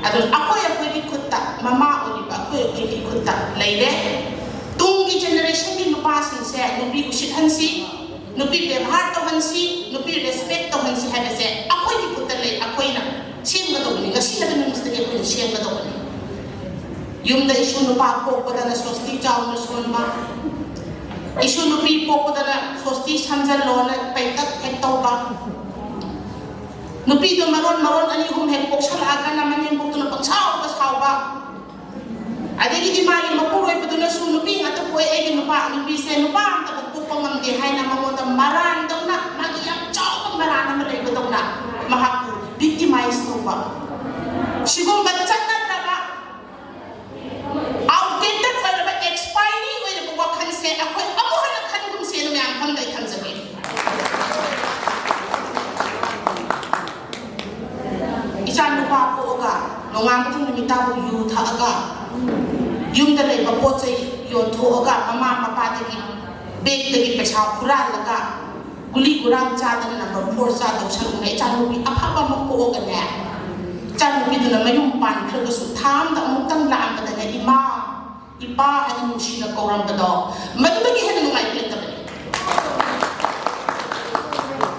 ꯑꯗꯨꯅ ꯑꯩꯈꯣꯏ ꯑꯩꯈꯣꯏꯒꯤ ꯈꯨꯠꯇ, ꯃꯃꯥ ꯑꯣꯏꯔꯤꯕ ꯑꯩꯈꯣꯏ ꯑꯩꯈꯣꯏꯒꯤ ꯈꯨꯠꯇ ꯂꯩꯔꯦ꯫ ꯇꯨꯡꯒꯤ generationꯒꯤ ꯅꯨꯄꯥꯁꯤꯡꯁꯦ ꯅꯨꯄꯤ ꯎꯁꯤꯠꯍꯟꯁꯤ, ꯅꯨꯄꯤ ꯕꯦꯕꯥꯔ ꯇꯧꯍꯟꯁꯤ, ꯅꯨꯄꯤ respect ꯇꯧꯍꯟꯁꯤ ꯍꯥꯏꯕꯁꯦ ꯑꯩꯈꯣꯏꯒꯤ ꯈꯨꯠꯇ ꯂꯩ꯫ ꯑꯩꯈꯣꯏꯅ ꯁꯦꯝꯒꯗꯧꯕꯅꯤ, ꯉꯁꯤ ꯍꯥꯏꯕ ꯅꯨꯃꯤꯠꯁꯤꯗꯒꯤ ꯑꯩꯈꯣꯏꯅ ꯁꯦꯝꯒꯗꯧꯕꯅꯤ꯫ ꯌꯨꯝꯗ ꯏꯁꯨ ꯅꯨꯄꯥ ꯄꯣꯛꯄꯗꯅ ꯁꯣꯁꯇꯤ ꯆꯥꯎꯅ ꯁꯣꯟꯕ, ꯏꯁꯨ ꯅꯨꯄꯤ ꯄꯣꯛꯄꯗꯅ ꯁꯣꯁꯇꯤ ꯁꯝꯖꯜꯂꯣꯅ ꯄꯩꯇꯛ ꯍꯦꯛ ꯇꯧꯕ, ꯅꯨꯄꯤꯗꯣ ꯃꯔꯣꯟ ꯃꯔꯣꯟ ꯑꯅꯤ ꯑꯍꯨꯝ ꯍꯦꯛ ꯄꯣꯛꯁꯜꯂꯛꯑꯒꯅ ꯃꯅꯦꯝꯕꯣꯛꯇꯨꯅ ꯄꯪꯁꯥꯎꯗ ꯁꯥꯎꯕ, ꯑꯗꯒꯤꯗꯤ ꯃꯥꯒꯤ ꯃꯄꯨꯔꯣꯏꯕꯗꯨꯅꯁꯨ ꯅꯨꯄꯤ ꯉꯥꯛꯇ ꯄꯣꯛꯑꯦ, ꯑꯩꯒꯤ ꯅꯨꯄꯥ, ꯅꯨꯄꯤꯁꯦ ꯅꯨꯄꯥ ꯑꯝꯇꯕꯨ ꯄꯣꯛꯄ ꯉꯝꯗꯦ ꯍꯥꯏꯅ ꯃꯉꯣꯟꯗ ꯃꯔꯥꯟꯗꯧꯅ, ꯃꯥꯒꯤ ꯌꯥꯝ ꯆꯥꯎꯕ ꯃꯔꯥꯟ ꯑꯃ ꯂꯩꯕꯗꯧꯅ ꯃꯍꯥꯛꯄꯨ victimize ꯇꯧꯕ, ꯁꯤꯒꯨꯝꯕ ꯆꯠꯅꯗ꯭ꯔꯕ, outdated ꯑꯣꯏꯔꯕ, expiry ꯑꯣꯏꯔꯕ ꯋꯥꯈꯜꯁꯦ ꯑꯩꯈꯣꯏ ꯑꯃꯨꯛ ꯍꯟꯅ ꯈꯟꯒꯨꯝꯁꯦꯅ ꯃꯌꯥꯝ ꯃꯐꯝꯗ ꯑꯩ ꯊꯝꯖꯒꯦ꯫ ꯏꯆꯥ ꯅꯨꯄꯥ ꯄꯣꯛꯑꯒ ꯅꯣꯡꯉꯥꯟꯕꯗꯒꯤ ꯅꯨꯃꯤꯠ ꯇꯥꯕꯨ ꯌꯨ ꯊꯛꯑꯒ, ꯌꯨꯝꯗ ꯂꯩꯕ ꯄꯣꯠ ꯆꯩ ꯌꯣꯟꯊꯣꯛꯑꯒ, ꯃꯃꯥ ꯃꯄꯥꯗꯒꯤ ꯕꯦꯒꯇꯒꯤ ꯄꯩꯁꯥ ꯍꯨꯔꯥꯜꯂꯒ, ꯒꯨꯂꯤ ꯒꯨꯔꯥꯡ ꯆꯥꯗꯅ number four ꯆꯥꯗꯧ ꯁꯔꯨꯛꯅꯦ꯫ ꯏꯆꯥꯅꯨꯄꯤ ꯑꯐꯕ ꯑꯃ ꯄꯣꯛꯑꯒꯅꯦ, ꯏꯆꯥꯅꯨꯄꯤꯗꯨꯅ ꯃꯌꯨꯝ ꯄꯥꯟꯈ꯭ꯔꯒꯁꯨ ꯊꯥ ꯑꯃꯗ ꯑꯃꯨꯛꯇꯪ ꯂꯥꯛꯑꯝꯕꯗꯅꯦ, "ꯏꯃꯥ, ꯏꯄꯥ" ꯍꯥꯏꯅ ꯅꯨꯡꯁꯤꯅ ꯀꯧꯔꯝꯕꯗꯣ, ꯃꯗꯨꯗꯒꯤ ꯍꯦꯟꯅ ꯅꯨꯡꯉꯥꯏꯕ ꯂꯩꯇꯕꯅꯤ꯫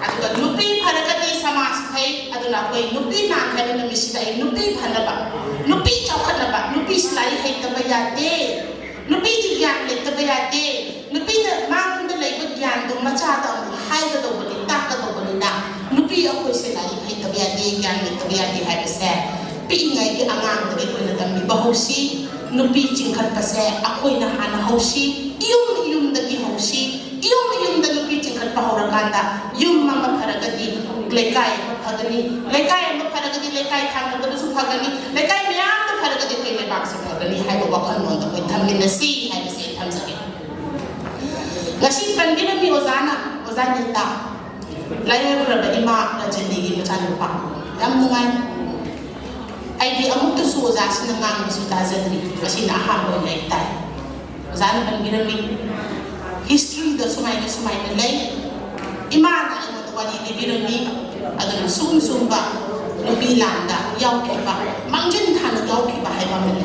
ꯑꯗꯨꯒ ꯅꯨꯄꯤ ꯐꯔꯒꯗꯤ ꯁꯃꯥꯖ ꯐꯩ꯫ ꯑꯗꯨꯅ ꯑꯩꯈꯣꯏ ꯅꯨꯄꯤ ꯅꯥꯟ ꯍꯥꯏꯕ ꯅꯨꯃꯤꯠꯁꯤꯗ ꯑꯩ ꯅꯨꯄꯤ ꯐꯅꯕ, ꯅꯨꯄꯤ ꯆꯥꯎꯈꯠꯅꯕ, ꯅꯨꯄꯤꯁꯤ ꯂꯥꯏꯔꯤꯛ ꯍꯩꯇꯕ ꯌꯥꯗꯦ, ꯅꯨꯄꯤꯗꯤ ꯒ꯭ꯌꯥꯟ ꯂꯩꯇꯕ ꯌꯥꯗꯦ, ꯅꯨꯄꯤꯅ ꯃꯉꯣꯟꯗ ꯂꯩꯕ ꯒ꯭ꯌꯥꯟꯗꯣ ꯃꯆꯥꯗ ꯑꯃꯨꯛ ꯍꯥꯏꯒꯗꯧꯕꯅꯤ, ꯇꯥꯛꯀꯗꯧꯕꯅꯤꯅ, ꯅꯨꯄꯤ ꯑꯩꯈꯣꯏꯁꯦ ꯂꯥꯏꯔꯤꯛ ꯍꯩꯇꯕ ꯌꯥꯗꯦ, ꯒ꯭ꯌꯥꯟ ꯂꯩꯇꯕ ꯌꯥꯗꯦ ꯍꯥꯏꯕꯁꯦ ꯄꯤꯛꯏꯉꯩꯒꯤ ꯑꯉꯥꯡꯗꯒꯤ ꯑꯩꯈꯣꯏꯅ ꯇꯝꯕꯤꯕ ꯍꯧꯁꯤ꯫ ꯅꯨꯄꯤ ꯆꯤꯡꯈꯠꯄꯁꯦ ꯑꯩꯈꯣꯏꯅ ꯍꯥꯟꯅ ꯍꯧꯁꯤ, ꯏꯌꯨꯝ ꯏꯌꯨꯝꯗꯒꯤ ꯍꯧꯁꯤ꯫ ꯏꯌꯨꯝ ꯏꯌꯨꯝꯗ ꯅꯨꯄꯤ ꯆꯤꯡꯈꯠꯄ ꯍꯧꯔꯀꯥꯟꯗ, ꯌꯨꯝ ꯑꯃ ꯐꯔꯒꯗꯤ ꯂꯩꯀꯥꯏ ꯑꯃ ꯐꯒꯅꯤ, ꯂꯩꯀꯥꯏ ꯑꯃ ꯐꯔꯒꯗꯤ ꯂꯩꯀꯥꯏ ꯊꯪꯅꯕꯗꯁꯨ ꯐꯒꯅꯤ, ꯂꯩꯀꯥꯏ ꯃꯌꯥꯝꯗ ꯐꯔꯒꯗꯤ ꯑꯩꯈꯣꯏ ꯂꯩꯕꯥꯛꯁꯦ ꯐꯒꯅꯤ ꯍꯥꯏꯕ ꯋꯥꯈꯜꯂꯣꯟꯗ ꯑꯩꯈꯣꯏ ꯊꯝꯃꯤꯟꯅꯁꯤ ꯍꯥꯏꯕꯁꯦ ꯑꯩ ꯊꯝꯖꯒꯦ꯫ ꯉꯁꯤ ꯄꯟꯕꯤꯔꯝꯃꯤ ꯑꯣꯖꯥꯅ, ꯑꯣꯖꯥ ꯅꯤꯇꯥ, ꯂꯥꯏꯑꯣꯏꯈ꯭ꯔꯕ ꯏꯃꯥ ꯔꯖꯅꯤꯒꯤ ꯃꯆꯥꯅꯨꯄꯥ꯫ ꯌꯥꯝ ꯅꯨꯡꯉꯥꯏ꯫ ꯑꯩꯗꯤ ꯑꯃꯨꯛꯇꯁꯨ ꯑꯣꯖꯥꯁꯤꯅ ꯉꯥꯡꯕꯁꯨ ꯇꯥꯖꯗ꯭ꯔꯤ, ꯉꯁꯤꯅ ꯑꯍꯥꯟꯕ ꯑꯣꯏꯅ ꯑꯩ ꯇꯥꯏ꯫ ꯑꯣꯖꯥꯅ ꯄꯟꯕꯤꯔꯝꯃꯤ, historyꯗ ꯁꯨꯃꯥꯏꯅ ꯁꯨꯃꯥꯏꯅ ꯂꯩ꯫ ꯏꯃꯥꯅ ꯑꯩꯉꯣꯟꯗ ꯋꯥꯔꯤ ꯂꯤꯕꯤꯔꯝꯃꯤ꯫ ꯑꯗꯨꯅ ꯁꯨꯝ ꯁꯨꯝꯕ ꯅꯨꯄꯤ ꯂꯥꯟꯗ ꯌꯥꯎꯈꯤꯕ, ꯃꯥꯡꯖꯤꯟ ꯊꯥꯅ ꯌꯥꯎꯈꯤꯕ ꯍꯥꯏꯕ ꯑꯃꯅꯤ꯫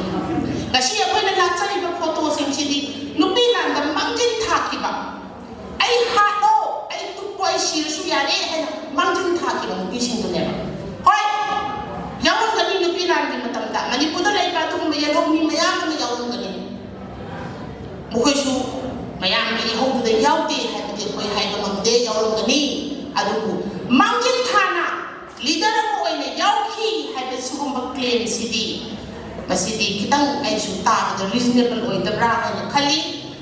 ꯉꯁꯤ ꯑꯩꯈꯣꯏꯅ ꯂꯥꯠꯆꯔꯤꯕ ꯐꯣꯇꯣꯁꯤꯡꯁꯤꯗꯤ ꯅꯨꯄꯤ ꯂꯥꯟꯗ ꯃꯥꯡꯖꯤꯟ ꯊꯥꯈꯤꯕ, "ꯑꯩ ꯍꯥꯠꯂꯣ, ꯑꯩ ꯇꯨꯞꯄꯣ, ꯑꯩ ꯁꯤꯔꯁꯨ ꯌꯥꯔꯦ" ꯍꯥꯏꯅ ꯃꯥꯡꯖꯤꯟ ꯊꯥꯈꯤꯕ ꯅꯨꯄꯤꯁꯤꯡꯗꯨꯅꯦꯕ꯫ ꯍꯣꯏ, ꯌꯥꯎꯔꯝꯒꯅꯤ ꯅꯨꯄꯤ ꯂꯥꯟꯒꯤ ꯃꯇꯝꯗ꯫ ꯃꯅꯤꯄꯨꯔꯗ ꯂꯩꯕ ꯑꯗꯨꯒꯨꯝꯕ ꯌꯦꯜꯍꯧꯃꯤ ꯃꯌꯥꯝ ꯑꯃ ꯌꯥꯎꯔꯝꯒꯅꯤ꯫ ꯃꯈꯣꯏꯁꯨ ꯃꯌꯥꯝꯒꯤ ꯏꯍꯧꯗꯨꯗ ꯌꯥꯎꯗꯦ ꯍꯥꯏꯕꯗꯤ ꯑꯩꯈꯣꯏ ꯍꯥꯏꯕ ꯉꯝꯗꯦ, ꯌꯥꯎꯔꯝꯒꯅꯤ꯫ ꯑꯗꯨꯕꯨ ꯃꯥꯡꯖꯤꯟ ꯊꯥꯅ ꯂꯤꯗꯔ ꯑꯃ ꯑꯣꯏꯅ ꯌꯥꯎꯈꯤ ꯍꯥꯏꯕ ꯁꯤꯒꯨꯝꯕ ꯀ꯭ꯂꯦꯝꯁꯤꯗꯤ, ꯃꯁꯤꯗꯤ ꯈꯤꯇꯪ ꯑꯩꯁꯨ ꯇꯥꯕꯗ ꯔꯤꯖꯅꯦꯕꯜ ꯑꯣꯏꯗꯕ꯭ꯔꯥ ꯍꯥꯏꯅ ꯈꯜꯂꯤ꯫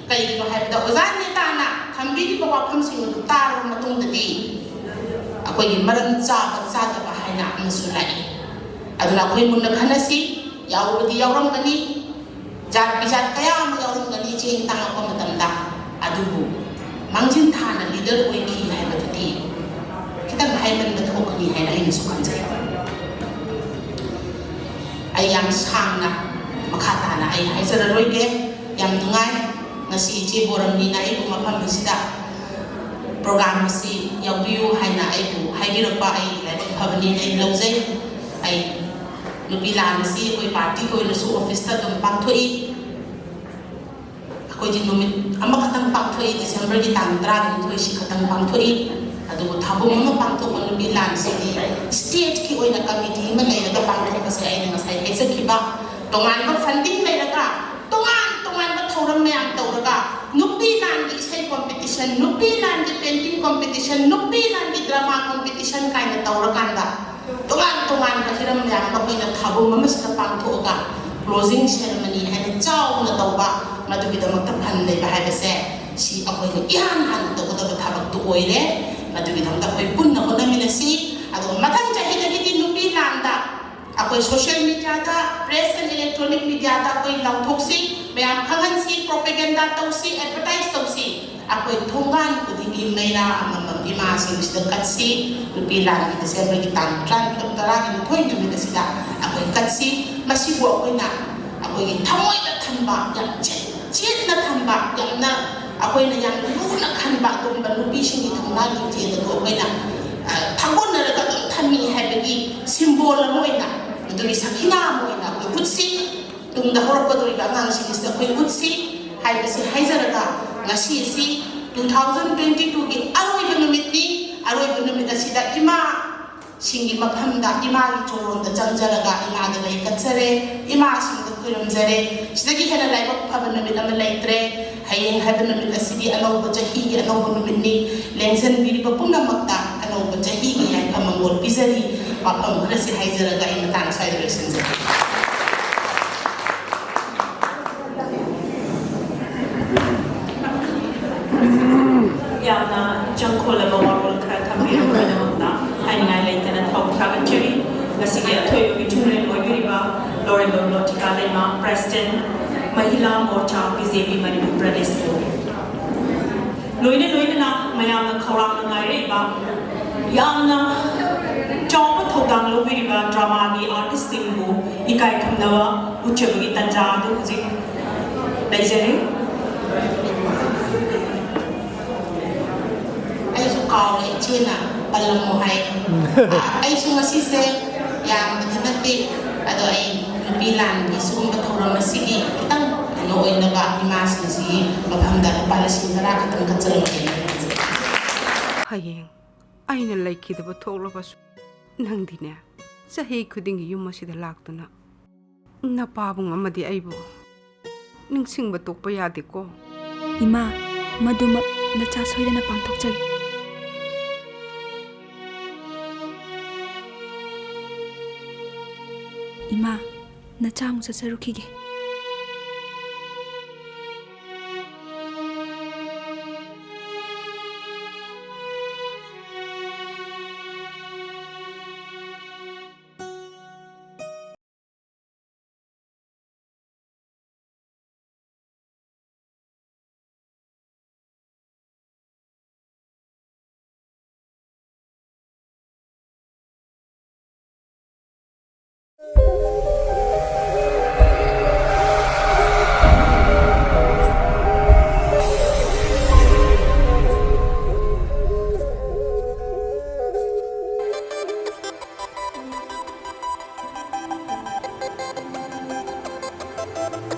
ꯀꯩꯒꯤꯅꯣ ꯍꯥꯏꯕꯗ ꯑꯣꯖꯥ ꯅꯦꯇꯥꯅ ꯊꯝꯕꯤꯔꯤꯕ ꯋꯥꯐꯝꯁꯤꯡ ꯑꯗꯨ ꯇꯥꯔꯕ ꯃꯇꯨꯡꯗꯗꯤ ꯑꯩꯈꯣꯏꯒꯤ ꯃꯔꯝ ꯆꯥꯕ ꯆꯥꯗꯕ ꯍꯥꯏꯅ ꯑꯃꯁꯨ ꯂꯥꯛꯏ꯫ ꯑꯗꯨꯅ ꯑꯩꯈꯣꯏ ꯃꯨꯟꯅ ꯈꯟꯅꯁꯤ꯫ ꯌꯥꯎꯕꯗꯤ ꯌꯥꯎꯔꯝꯒꯅꯤ, ꯖꯥꯠ ꯕꯤꯖꯥꯠ ꯀꯌꯥ ꯑꯃ ꯌꯥꯎꯔꯝꯒꯅꯤ ꯆꯦꯡ ꯇꯥꯡꯉꯛꯄ ꯃꯇꯝꯗ꯫ ꯑꯗꯨꯕꯨ ꯃꯥꯡꯖꯤꯟ ꯊꯥꯅ ꯂꯤꯗꯔ ꯑꯣꯏꯈꯤ ꯍꯥꯏꯕꯗꯨꯗꯤ ꯈꯤꯇꯪ ꯍꯥꯏꯃꯟꯕ ꯊꯣꯛꯀꯅꯤ ꯍꯥꯏꯅ ꯑꯩꯅꯁꯨ ꯈꯟꯖꯩ꯫ ꯑꯩ ꯌꯥꯝ ꯁꯥꯡꯅ ꯃꯈꯥ ꯇꯥꯅ ꯑꯩ ꯍꯥꯏꯖꯔꯔꯣꯏꯒꯦ꯫ ꯌꯥꯝ ꯅꯨꯡꯉꯥꯏ ꯉꯁꯤ ꯏꯆꯦ ꯕꯣꯔꯝꯅꯤꯅ ꯑꯩꯕꯨ ꯃꯐꯝ ꯑꯁꯤꯗ ꯄ꯭ꯔꯣꯒ꯭ꯔꯥꯝ ꯑꯁꯤ ꯌꯥꯎꯕꯤꯌꯨ ꯍꯥꯏꯅ ꯑꯩꯕꯨ ꯍꯥꯏꯕꯤꯔꯛꯄ꯫ ꯑꯩ ꯂꯥꯏꯕꯛ ꯐꯕꯅꯦꯅ ꯑꯩ ꯂꯧꯖꯩ꯫ ꯑꯩ ꯅꯨꯄꯤ ꯂꯥꯟ ꯑꯁꯤ ꯑꯩꯈꯣꯏ ꯄꯥꯔꯇꯤꯒꯤ ꯑꯣꯏꯅꯁꯨ ꯑꯣꯐꯤꯁꯇ ꯑꯗꯨꯝ ꯄꯥꯡꯊꯣꯛꯏ꯫ ꯑꯩꯈꯣꯏꯗꯤ ꯅꯨꯃꯤꯠ ꯑꯃꯈꯛꯇꯪ ꯄꯥꯡꯊꯣꯛꯏ, ꯗꯤꯁꯦꯝꯕꯔꯒꯤ ꯇꯥꯡ ꯇꯔꯥꯒ ꯅꯤꯊꯣꯏꯁꯤ ꯈꯛꯇꯪ ꯄꯥꯡꯊꯣꯛꯏ꯫ ꯑꯗꯨꯕꯨ ꯊꯥꯕꯨꯝ ꯑꯃ ꯄꯥꯡꯊꯣꯛꯄ ꯅꯨꯄꯤ ꯂꯥꯟꯁꯤꯗꯤ ꯁ꯭ꯇꯦꯠꯀꯤ ꯑꯣꯏꯅ ꯀꯃꯤꯇꯤ ꯑꯃ ꯂꯩꯔꯒ ꯄꯥꯡꯊꯣꯛꯄꯁꯦ ꯑꯩꯅ ꯉꯁꯥꯏ ꯍꯥꯏꯖꯈꯤꯕ, ꯇꯣꯉꯥꯟꯕ ꯐꯟꯗꯤꯡ ꯂꯩꯔꯒ, ꯇꯣꯉꯥꯟ ꯇꯣꯉꯥꯟꯕ ꯊꯧꯔꯝ ꯃꯌꯥꯝ ꯇꯧꯔꯒ, ꯅꯨꯄꯤ ꯂꯥꯟꯒꯤ ꯏꯁꯩ ꯀꯣꯝꯄꯤꯇꯤꯁꯟ, ꯅꯨꯄꯤ ꯂꯥꯟꯒꯤ ꯄꯦꯟꯇꯤꯡ ꯀꯣꯝꯄꯤꯇꯤꯁꯟ, ꯅꯨꯄꯤ ꯂꯥꯟꯒꯤ ꯗ꯭ꯔꯃꯥ ꯀꯣꯝꯄꯤꯇꯤꯁꯟ ꯀꯥꯏꯅ ꯇꯧꯔꯀꯥꯟꯗ, ꯇꯣꯉꯥꯟ ꯇꯣꯉꯥꯟꯕ ꯍꯤꯔꯝ ꯃꯌꯥꯝ ꯑꯃ ꯑꯩꯈꯣꯏꯅ ꯊꯥꯕꯨꯝ ꯑꯃꯁꯤꯗ ꯄꯥꯡꯊꯣꯛꯑꯒ ꯀ꯭ꯂꯣꯖꯤꯡ ꯁꯦꯔꯃꯅꯤ ꯍꯥꯏꯅ ꯆꯥꯎꯅ ꯇꯧꯕ, ꯃꯗꯨꯒꯤꯗꯃꯛꯇ ꯐꯟ ꯂꯩꯕ ꯍꯥꯏꯕꯁꯦ ꯁꯤ ꯑꯩꯈꯣꯏꯅ ꯏꯍꯥꯟ ꯍꯥꯟꯅ ꯇꯧꯒꯗꯕ ꯊꯕꯛꯇꯨ ꯑꯣꯏꯔꯦ꯫ ꯃꯗꯨꯒꯤꯗꯃꯛꯇ ꯑꯩꯈꯣꯏ ꯄꯨꯟꯅ ꯍꯣꯠꯅꯃꯤꯟꯅꯁꯤ꯫ ꯑꯗꯨꯒ ꯃꯊꯪ ꯆꯍꯤꯗꯒꯤꯗꯤ ꯅꯨꯄꯤ ꯂꯥꯟꯗ ꯑꯩꯈꯣꯏ social mediaꯗ, press and electronic mediaꯗ ꯑꯩꯈꯣꯏ ꯂꯥꯎꯊꯣꯛꯁꯤ, ꯃꯌꯥꯝ ꯈꯪꯍꯟꯁꯤ, propaganda ꯇꯧꯁꯤ, advertise ꯇꯧꯁꯤ꯫ ꯑꯩꯈꯣꯏ ꯊꯣꯡꯒꯥꯟ ꯈꯨꯗꯤꯡꯒꯤ ꯃꯩꯔꯥ ꯑꯃꯃꯝ ꯏꯃꯥꯁꯤꯡꯁꯤꯗ ꯀꯠꯁꯤ꯫ ꯅꯨꯄꯤ ꯂꯥꯟꯒꯤ ꯗꯤꯁꯦꯝꯕꯔꯒꯤ ꯇꯥꯡ ꯇꯔꯥꯅꯤꯊꯣꯏ, ꯇꯔꯥꯒ ꯅꯤꯊꯣꯏ ꯅꯨꯃꯤꯠ ꯑꯁꯤꯗ ꯑꯩꯈꯣꯏ ꯀꯠꯁꯤ꯫ ꯃꯁꯤꯕꯨ ꯑꯩꯈꯣꯏꯅ ꯑꯩꯈꯣꯏꯒꯤ ꯊꯃꯣꯏꯗ ꯊꯝꯕ, ꯌꯥꯝ ꯆꯦꯠ-, ꯆꯦꯠꯅ ꯊꯝꯕ, ꯌꯥꯝꯅ ꯑꯩꯈꯣꯏꯅ ꯌꯥꯝꯅ ꯂꯨꯅ ꯈꯟꯕ ꯑꯗꯨꯒꯨꯝꯕ ꯅꯨꯄꯤꯁꯤꯡꯒꯤ ꯊꯧꯅꯥ ꯂꯤꯡꯖꯦꯜ ꯑꯗꯨ ꯑꯩꯈꯣꯏꯅ ꯊꯥꯒꯣꯟꯅꯔꯒ ꯑꯗꯨꯝ ꯊꯝꯃꯤ ꯍꯥꯏꯕꯒꯤ symbol ꯑꯃ ꯑꯣꯏꯅ, ꯑꯗꯨꯒꯤ ꯁꯈꯤꯅꯥ ꯑꯃ ꯑꯣꯏꯅ ꯑꯩꯈꯣꯏ ꯎꯠꯁꯤ꯫ ꯇꯨꯡꯗ ꯍꯧꯔꯛꯀꯗꯧꯔꯤꯕ ꯑꯉꯥꯡꯁꯤꯡꯁꯤꯗ ꯑꯩꯈꯣꯏ ꯎꯠꯁꯤ ꯍꯥꯏꯕꯁꯤ ꯍꯥꯏꯖꯔꯒ, ꯉꯁꯤ ꯑꯁꯤ two thousand twenty twoꯒꯤ ꯑꯔꯣꯏꯕ ꯅꯨꯃꯤꯠꯅꯤ꯫ ꯑꯔꯣꯏꯕ ꯅꯨꯃꯤꯠ ꯑꯁꯤꯗ ꯏꯃꯥꯁꯤꯡꯒꯤ ꯃꯐꯝꯗ, ꯏꯃꯥꯒꯤ ꯆꯣꯂꯣꯝꯗ ꯆꯪꯖꯔꯒ ꯏꯃꯥꯗ ꯂꯩ ꯀꯠꯆꯔꯦ, ꯏꯃꯥꯁꯤꯡꯗ ꯈꯨꯔꯨꯝꯖꯔꯦ꯫ ꯁꯤꯗꯒꯤ ꯍꯦꯟꯅ ꯂꯥꯏꯕꯛ ꯐꯕ ꯅꯨꯃꯤꯠ ꯑꯃ ꯂꯩꯇ꯭ꯔꯦ꯫ ꯍꯌꯦꯡ ꯍꯥꯏꯕ ꯅꯨꯃꯤꯠ ꯑꯁꯤꯗꯤ ꯑꯅꯧꯕ ꯆꯍꯤꯒꯤ ꯑꯅꯧꯕ ꯅꯨꯃꯤꯠꯅꯤ꯫ ꯂꯦꯡꯖꯟꯕꯤꯔꯤꯕ ꯄꯨꯝꯅꯃꯛꯇ ꯑꯅꯧꯕ ꯆꯍꯤꯒꯤ ꯌꯥꯏꯐ ꯃꯪꯒꯣꯜ ꯄꯤꯖꯔꯤ꯫ ꯋꯥꯐꯝ ꯈꯔꯁꯤ ꯍꯥꯏꯖꯔꯒ ꯑꯩ ꯃꯇꯥꯡ ꯑꯁ꯭ꯋꯥꯏꯗ ꯂꯣꯏꯁꯤꯟꯖꯔꯦ꯫ ꯌꯥꯝꯅ ꯏꯆꯪ ꯈꯣꯜꯂꯕ ꯋꯥꯔꯣꯜ ꯈꯔ ꯊꯝꯕꯤꯔꯕꯒꯤꯗꯃꯛꯇ ꯍꯥꯏꯅꯤꯡꯉꯥꯏ ꯂꯩꯇꯅ ꯊꯥꯒꯠꯆꯔꯤ꯫ ꯉꯁꯤꯒꯤ ꯑꯊꯣꯏꯕꯒꯤ ꯊꯨꯡꯂꯦꯟ ꯑꯣꯏꯕꯤꯔꯤꯕ ꯂꯣꯔꯦꯟꯕꯝ ꯂꯣꯇꯤꯀꯥ ꯂꯩꯃ, President, Mahila Morcha, B J P Manipur Pradesh ꯕꯨ꯫ ꯂꯣꯏꯅ ꯂꯣꯏꯅꯅ ꯃꯌꯥꯝꯅ ꯈꯧꯔꯥꯡꯅ ꯉꯥꯏꯔꯛꯏꯕ ꯌꯥꯝꯅ ꯆꯥꯎꯕ ꯊꯧꯗꯥꯡ ꯂꯧꯕꯤꯔꯤꯕ dramaꯒꯤ artistꯁꯤꯡꯕꯨ ꯏꯀꯥꯏ ꯈꯨꯝꯅꯕ ꯎꯠꯆꯕꯒꯤ ꯇꯥꯟꯖꯥ ꯑꯗꯨ ꯍꯧꯖꯤꯛ ꯂꯩꯖꯔꯤ꯫ ꯑꯩꯁꯨ ꯀꯥꯎꯔꯦ, ꯏꯆꯦꯅ ꯄꯜꯂꯝꯃꯣ ꯍꯥꯏ꯫ ꯑꯩꯁꯨ ꯉꯁꯤꯁꯦ ꯌꯥꯝꯕꯗꯤ ꯅꯠꯇꯦ, ꯑꯗꯣ ꯑꯩ ꯅꯨꯄꯤ ꯂꯥꯟꯒꯤ ꯁꯤꯒꯨꯝꯕ ꯊꯧꯔꯝ ꯑꯁꯤꯒꯤ ꯈꯤꯇꯪ ꯀꯩꯅꯣ ꯑꯣꯏꯅꯕ ꯏꯃꯥꯁꯤꯡꯁꯤꯒꯤ ꯃꯐꯝꯗ ꯂꯨꯄꯥ ꯂꯤꯁꯤꯡ ꯇꯔꯥ ꯈꯛꯇꯪ ꯀꯠꯆꯔꯝꯒꯦꯅ ꯈꯟꯖꯩ꯫ ꯍꯌꯦꯡ ꯑꯩꯅ ꯂꯩꯈꯤꯗꯕ ꯊꯣꯛꯂꯕꯁꯨ, ꯅꯪꯗꯤꯅꯦ, ꯆꯍꯤ ꯈꯨꯗꯤꯡꯒꯤ ꯌꯨꯝ ꯑꯁꯤꯗ ꯂꯥꯛꯇꯨꯅ ꯅꯄꯥꯕꯨꯡ ꯑꯃꯗꯤ ꯑꯩꯕꯨ ꯅꯤꯡꯁꯤꯡꯕ ꯇꯣꯛꯄ ꯌꯥꯗꯦꯀꯣ꯫ ꯏꯃꯥ, ꯃꯗꯨꯃꯛ ꯅꯆꯥ ꯁꯣꯏꯗꯅ ꯄꯥꯡꯊꯣꯛꯆꯒꯦ꯫ ꯏꯃꯥ, ꯅꯆꯥ ꯑꯃꯨꯛ ꯆꯠꯆꯔꯨꯈꯤꯒꯦ꯫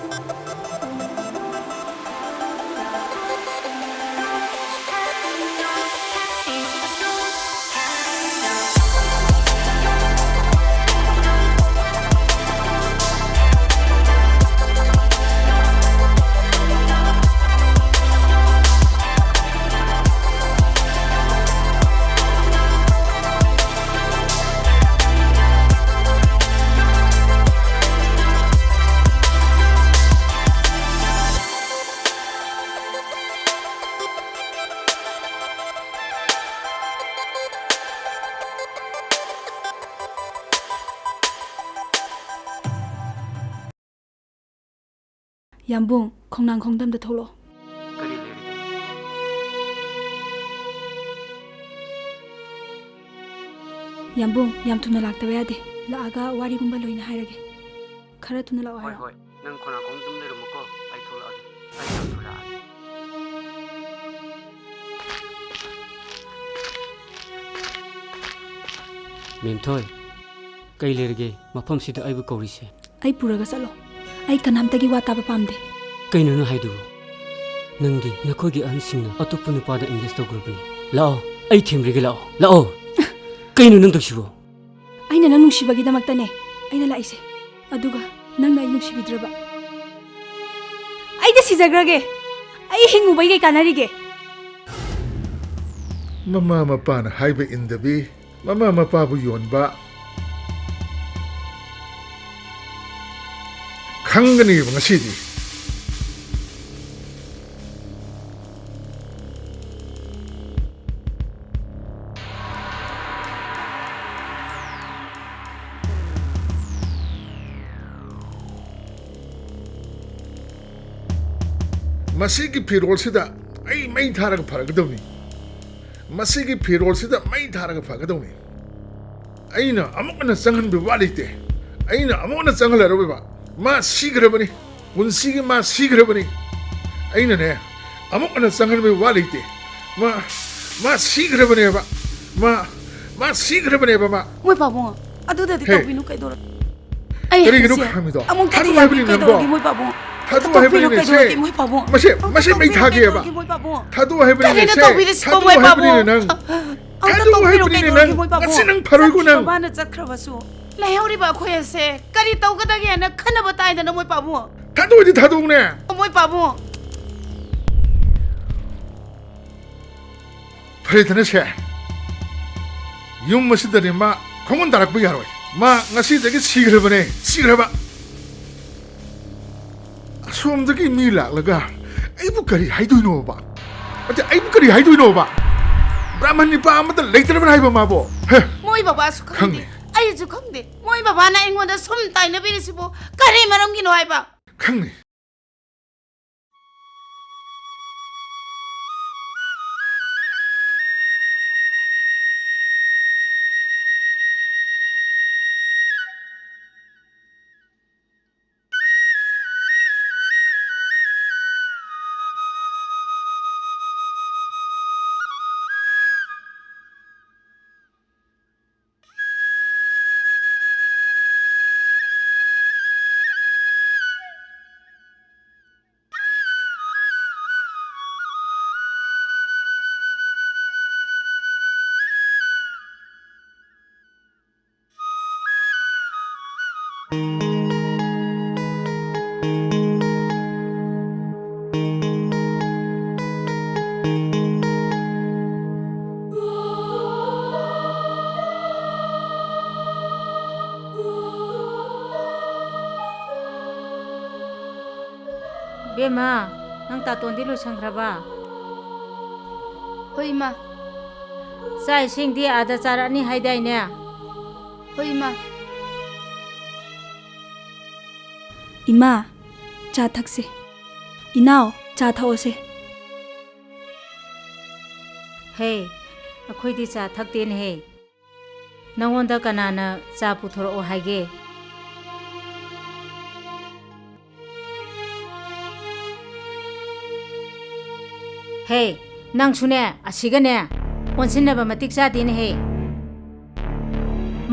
ꯌꯥꯝꯕꯨꯡ, ꯈꯣꯡꯅꯥꯡꯈꯣꯡꯗ ꯑꯝꯇ ꯊꯣꯛꯂꯛꯑꯣ꯫ ꯀꯔꯤ ꯂꯩꯔꯒꯦ? ꯌꯥꯝꯕꯨꯡ, ꯌꯥꯝ ꯊꯨꯅ ꯂꯥꯛꯇꯕ ꯌꯥꯗꯦ꯫ ꯂꯥꯛꯑꯒ ꯋꯥꯔꯤꯒꯨꯝꯕ ꯂꯣꯏꯅ ꯍꯥꯏꯔꯒꯦ꯫ ꯈꯔ ꯊꯨꯅ ꯂꯥꯛꯑꯣ ꯍꯣꯏ, ꯍꯥꯏꯔꯣ꯫ ꯍꯣꯏ꯫ ꯅꯪ ꯈꯣꯡꯅꯥꯡꯈꯣꯡꯗ ꯑꯗꯨꯝ ꯂꯩꯔꯝꯃꯨꯀꯣ꯫ ꯑꯩ ꯊꯣꯛꯂꯛꯑꯒꯦ꯫ ꯑꯩ ꯌꯥꯝ ꯊꯨꯅ ꯂꯥꯛꯑꯒꯦ꯫ ꯃꯦꯝꯊꯣꯏ, ꯀꯩ ꯂꯩꯔꯒꯦ ꯃꯐꯝꯁꯤꯗ ꯑꯩꯕꯨ ꯀꯧꯔꯤꯁꯦ? ꯑꯩ ꯄꯨꯔꯒ ꯆꯠꯂꯣ꯫ ꯑꯩ ꯀꯅꯥꯝꯇꯒꯤ ꯋꯥ ꯇꯥꯕ ꯄꯥꯝꯗꯦ꯫ ꯀꯩꯅꯣ ꯅꯪ ꯍꯥꯏꯗꯨꯕꯨ? ꯅꯪꯗꯤ ꯅꯈꯣꯏꯒꯤ ꯑꯍꯟꯁꯤꯡꯅ ꯑꯇꯣꯞꯄ ꯅꯨꯄꯥꯗ engage ꯇꯧꯈ꯭ꯔꯕꯅꯤ꯫ ꯂꯥꯛꯑꯣ, ꯑꯩ ꯊꯦꯝꯕꯤꯒꯦ, ꯂꯥꯛꯑꯣ, ꯂꯥꯛꯑꯣ꯫ ꯀꯩꯅꯣ ꯅꯪ ꯇꯧꯁꯤꯕꯣ? ꯑꯩꯅ ꯅꯪ ꯅꯨꯡꯁꯤꯕꯒꯤꯗꯃꯛꯇꯅꯦ ꯑꯩꯅ ꯂꯥꯛꯏꯁꯦ꯫ ꯑꯗꯨꯒ ꯅꯪꯅ ꯑꯩ ꯅꯨꯡꯁꯤꯕꯤꯗ꯭ꯔꯕ? ꯑꯩꯗꯤ ꯁꯤꯖꯈ꯭ꯔꯒꯦ꯫ ꯑꯩ ꯍꯤꯡꯉꯨꯕꯩ ꯀꯩ ꯀꯥꯟꯅꯔꯤꯒꯦ? ꯃꯃꯥ ꯃꯄꯥꯅ ꯍꯥꯏꯕ ꯏꯟꯗꯕꯤ, ꯃꯃꯥ ꯃꯄꯥꯕꯨ ꯌꯣꯟꯕ ꯈꯪꯒꯅꯤꯕ ꯉꯁꯤꯗꯤ꯫ ꯃꯁꯤꯒꯤ ꯐꯤꯔꯣꯜꯁꯤꯗ ꯑꯩ ꯃꯩ ꯊꯥꯔꯒ ꯐꯔꯒꯗꯕꯅꯤ꯫ ꯃꯁꯤꯒꯤ ꯐꯤꯔꯣꯜꯁꯤꯗ ꯃꯩ ꯊꯥꯔꯒ ꯐꯒꯗꯕꯅꯤ꯫ ꯑꯩꯅ ꯑꯃꯨꯛ ꯍꯟꯅ ꯆꯪꯍꯟꯕ ꯋꯥ ꯂꯩꯇꯦ꯫ ꯑꯩꯅ ꯑꯃꯨꯛ ꯍꯟꯅ ꯆꯪꯍꯜꯂꯔꯣꯏꯕ꯫ ꯃꯥ ꯁꯤꯈ꯭ꯔꯕꯅꯤ꯫ ꯄꯨꯟꯁꯤꯒꯤ ꯃꯥ ꯁꯤꯈ꯭ꯔꯕꯅꯤ꯫ ꯑꯩꯅꯅꯦ, ꯑꯃꯨꯛ ꯍꯟꯅ ꯆꯪꯍꯟꯕꯒꯤ ꯋꯥ ꯂꯩꯇꯦ꯫ ꯃꯥ, ꯃꯥ ꯁꯤꯈ꯭ꯔꯕꯅꯦꯕ꯫ ꯃꯥ, ꯃꯥ ꯁꯤꯈ꯭ꯔꯕꯅꯦꯕ ꯃꯥ꯫ ꯃꯣꯏ ꯄꯥꯕꯨꯡ, ꯑꯗꯨꯗꯗꯤ ꯍꯦ꯫ ꯇꯧꯕꯤꯅꯨ, ꯀꯩꯗꯧꯔ-, ꯑꯩ ꯀꯔꯤꯒꯤꯅꯣ ꯍꯥꯏꯁꯦ ꯈꯥꯝꯃꯤꯗꯣ? ꯑꯃꯨꯛꯇꯗꯤ ꯊꯥꯗꯣꯛꯑꯣ ꯌꯥꯗꯦ, ꯍꯥꯏꯕꯅꯤ ꯅꯪꯕꯣ꯫ ꯀꯩꯗꯧꯔꯒꯦ ꯃꯣꯏ ꯄꯥꯕꯨꯡ? ꯊꯥꯗꯣꯛꯑꯣ ꯇꯧꯕꯤꯅꯨ, ꯍꯥꯏꯕꯅꯤꯅꯦ, ꯁꯦ꯫ ꯀꯩꯗꯧꯔꯒꯦ ꯃꯣꯏ ꯄꯥꯕꯨꯡ? ꯃꯁꯦ, ꯑꯝꯇ ꯃꯁꯦ ꯃꯩ ꯇꯧꯕꯤꯅꯨ, ꯊꯥꯒꯦꯕ꯫ ꯀꯩꯗꯧꯔꯒꯦ ꯃꯣꯏ ꯄꯥꯕꯨꯡ? ꯊꯥꯗꯣꯛꯑꯣ ꯍꯥꯏꯕꯅꯤꯅꯦ, ꯀꯔꯤꯅꯣ ꯁꯦ꯫ ꯇꯧꯕꯤꯔꯤꯁꯤꯕꯣ ꯊꯥꯗꯣꯛꯑꯣ ꯃꯣꯏ ꯍꯥꯏꯕꯅꯤꯅꯦ ꯄꯥꯕꯨꯡ? ꯅꯪ꯫ ꯑꯝꯇ ꯊꯥꯗꯣꯛꯑꯣ ꯇꯧꯕꯤꯔꯣ, ꯍꯥꯏꯕꯅꯤꯅꯦ ꯀꯩꯗꯧꯔꯒꯦ ꯅꯪ꯫ ꯃꯣꯏ ꯄꯥꯕꯨꯡ? ꯉꯁꯤ ꯅꯪ ꯐꯔꯣꯏꯀꯣ ꯆꯠꯈꯤꯕ ꯅꯪ꯫ ꯃꯥꯅ ꯆꯠꯈ꯭ꯔꯕꯁꯨ ꯂꯩꯍꯧꯔꯤꯕ ꯑꯩꯈꯣꯏ ꯑꯁꯦ ꯀꯔꯤ ꯇꯧꯒꯗꯒꯦꯅ ꯈꯟꯅꯕ ꯇꯥꯏꯗꯅ ꯃꯣꯏ ꯄꯥꯕꯨꯡ꯫ ꯊꯥꯗꯣꯛꯑꯗꯤ ꯊꯥꯗꯣꯛꯎꯅꯦ꯫ ꯃꯣꯏ ꯄꯥꯕꯨꯡ꯫ ꯐꯔꯦꯗꯅ ꯁꯦ, ꯌꯨꯝ ꯑꯁꯤꯗꯗꯤ ꯃꯥ ꯈꯣꯡꯒꯨꯟ ꯇꯥꯔꯛꯄ ꯌꯥꯔꯣꯏ꯫ ꯃꯥ ꯉꯁꯤꯗꯒꯤ ꯁꯤꯈ꯭ꯔꯕꯅꯦ, ꯁꯤꯈ꯭ꯔꯕ꯫ ꯑꯁꯣꯝꯗꯒꯤ ꯃꯤ ꯂꯥꯛꯂꯒ ꯑꯩꯕꯨ ꯀꯔꯤ ꯍꯥꯏꯗꯣꯏꯅꯣꯕ? ꯑꯗ ꯑꯩꯕꯨ ꯀꯔꯤ ꯍꯥꯏꯗꯣꯏꯅꯣꯕ? ꯕ꯭ꯔꯥꯍꯃꯟ ꯅꯤꯄꯥ ꯑꯃꯠꯇ ꯂꯩꯇ꯭ꯔꯕꯅ ꯍꯥꯏꯕ ꯃꯥꯕꯣ? ꯍꯦ? ꯃꯣꯏ ꯕꯕꯥꯁꯨ ꯈꯪꯗꯦ, ꯈꯪꯉꯦ꯫ ꯑꯩꯁꯨ ꯈꯪꯗꯦ꯫ ꯃꯣꯏ ꯕꯕꯥꯅ ꯑꯩꯉꯣꯟꯗ ꯁꯨꯝ ꯇꯥꯏꯅꯕꯤꯔꯤꯁꯤꯕꯨ ꯀꯔꯤ ꯃꯔꯝꯒꯤꯅꯣ ꯍꯥꯏꯕ? ꯈꯪꯉꯦ꯫ ꯏꯕꯦꯝꯃ, ꯅꯪ ꯇꯥꯇꯣꯟꯗꯤ ꯂꯣꯏꯁꯟꯈ꯭ꯔꯕ? ꯍꯣꯏ, ꯏꯃꯥ꯫ ꯆꯥꯛ ꯏꯁꯤꯡꯗꯤ ꯑꯥꯗ ꯆꯥꯔꯛꯑꯅꯤ ꯍꯥꯏꯗꯥꯏꯅꯦ? ꯍꯣꯏ, ꯏꯃꯥ꯫ ꯏꯃꯥ, ꯆꯥ ꯊꯛꯁꯦ꯫ ꯏꯅꯥꯎ, ꯆꯥ ꯊꯛꯑꯣꯁꯦ꯫ ꯍꯦ, ꯑꯩꯈꯣꯏꯗꯤ ꯆꯥ ꯊꯛꯇꯦꯅꯦꯍꯦ꯫ ꯅꯉꯣꯟꯗ ꯀꯅꯥꯅ ꯆꯥ ꯄꯨꯊꯣꯔꯛꯑꯣ ꯍꯥꯏꯒꯦ? ꯍꯦ, ꯅꯪꯁꯨꯅꯦ, ꯑꯁꯤꯒꯅꯦ, ꯑꯣꯟꯁꯤꯟꯅꯕ ꯃꯇꯤꯛ ꯆꯥꯗꯦꯅꯦꯍꯦ꯫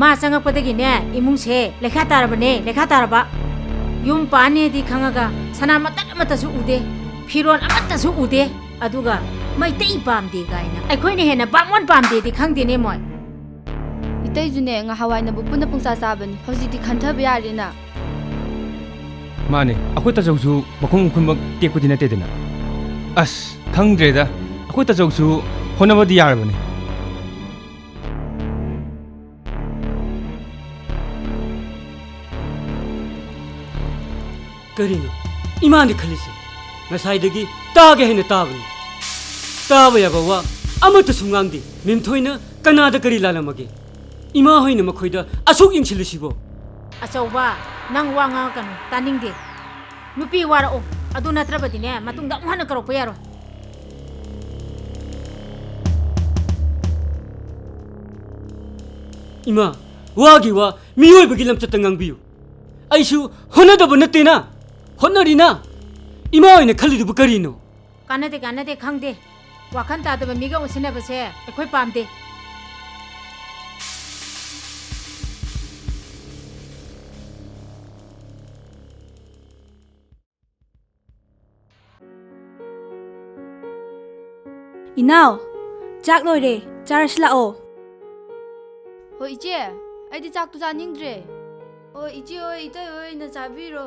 ꯃꯥ ꯆꯪꯉꯛꯄꯗꯒꯤꯅꯦ, ꯏꯃꯨꯡꯁꯦ ꯂꯩꯈꯥ ꯇꯥꯔꯕꯅꯦ, ꯂꯩꯈꯥ ꯇꯥꯔꯕ꯫ ꯌꯨꯝ ꯄꯥꯟꯅꯦꯗꯤ ꯈꯪꯉꯒ ꯁꯅꯥ ꯃꯇꯠ ꯑꯃꯠꯇꯁꯨ ꯎꯗꯦ, ꯐꯤꯔꯣꯜ ꯑꯃꯠꯇꯁꯨ ꯎꯗꯦ꯫ ꯑꯗꯨꯒ ꯃꯩꯇꯩ ꯄꯥꯝꯗꯦ ꯀꯥꯏꯅ ꯑꯩꯈꯣꯏꯅ ꯍꯦꯟꯅ ꯕꯥꯃꯣꯟ ꯄꯥꯝꯗꯦꯗꯤ ꯈꯪꯗꯦꯅꯦ ꯃꯣꯏ꯫ ꯏꯇꯩꯁꯨꯅꯦ, ꯉꯍꯥꯟꯋꯥꯏꯅꯕꯨ ꯄꯨꯟꯅ ꯄꯨꯡꯆꯥ ꯆꯥꯕꯅꯤ, ꯍꯧꯖꯤꯛꯇꯤ ꯈꯟꯊꯕ ꯌꯥꯔꯦꯅ꯫ ꯃꯥꯅꯦ, ꯑꯩꯈꯣꯏ ꯇꯥꯆꯧꯁꯨ ꯃꯈꯣꯡ ꯃꯈꯨꯟꯃꯛ ꯇꯦꯛꯄꯗꯤ ꯅꯠꯇꯦꯗꯅ꯫ ꯑꯁ, ꯈꯪꯗ꯭ꯔꯦꯗ, ꯑꯩꯈꯣꯏ ꯇꯥꯆꯧꯁꯨ ꯍꯣꯠꯅꯕꯗꯤ ꯌꯥꯔꯕꯅꯦ꯫ ꯀꯔꯤꯅꯣ ꯏꯃꯥꯅ ꯈꯜꯂꯤꯁꯦ? ꯉꯁꯥꯏꯗꯒꯤ ꯇꯥꯒꯦ ꯍꯥꯏꯅ ꯇꯥꯕꯅꯤ꯫ ꯇꯥꯕ ꯌꯥꯕ ꯋꯥ ꯑꯃꯠꯇꯁꯨ ꯉꯥꯡꯗꯦ꯫ ꯃꯦꯝꯊꯣꯏꯅ ꯀꯅꯥꯗ ꯀꯔꯤ ꯂꯥꯜꯂꯝꯃꯒꯦ? ꯏꯃꯥ ꯍꯣꯏꯅ ꯃꯈꯣꯏꯗ ꯑꯁꯨꯛ ꯌꯦꯡꯁꯤꯜꯂꯤꯁꯤꯕꯣ? ꯑꯆꯧꯕ, ꯅꯪ ꯋꯥ ꯉꯥꯡꯉꯛꯀꯅꯨ, ꯇꯥꯅꯤꯡꯗꯦ꯫ ꯅꯨꯄꯤ ꯋꯥꯔꯛꯑꯣ, ꯑꯗꯨ ꯅꯠꯇ꯭ꯔꯕꯗꯤꯅꯦ, ꯃꯇꯨꯡꯗ ꯑꯃꯨꯛ ꯍꯟꯅ ꯀꯧꯔꯛꯄ ꯌꯥꯔꯣꯏ꯫ ꯏꯃꯥ, ꯋꯥꯒꯤ ꯋꯥ, ꯃꯤꯑꯣꯏꯕꯒꯤ ꯂꯝꯆꯠꯇ ꯉꯥꯡꯕꯤꯌꯨ꯫ ꯑꯩꯁꯨ ꯍꯣꯠꯅꯗꯕ ꯅꯠꯇꯦꯅ, ꯍꯣꯠꯅꯔꯤꯅ꯫ ꯏꯃꯥ ꯑꯣꯏꯅ ꯈꯜꯂꯤꯗꯨꯕꯨ ꯀꯔꯤꯅꯣ? ꯀꯥꯟꯅꯗꯦ, ꯀꯥꯟꯅꯗꯦ, ꯈꯪꯗꯦ꯫ ꯋꯥꯈꯜ ꯇꯥꯗꯕ ꯃꯤꯒ ꯑꯣꯟꯁꯤꯟꯅꯕꯁꯦ ꯑꯩꯈꯣꯏ ꯄꯥꯝꯗꯦ꯫ ꯏꯅꯥꯎ, ꯆꯥꯛ ꯂꯣꯏꯔꯦ, ꯆꯥꯔꯁꯤ ꯂꯥꯛꯑꯣ꯫ ꯍꯣꯏ ꯏꯆꯦ, ꯑꯩꯗꯤ ꯆꯥꯛꯇꯨ ꯆꯥꯅꯤꯡꯗ꯭ꯔꯦ꯫ ꯑꯣ ꯏꯆꯦ ꯍꯣꯏ, ꯏꯇꯩ ꯍꯣꯏ ꯑꯣꯏꯅ ꯆꯥꯕꯤꯔꯣ꯫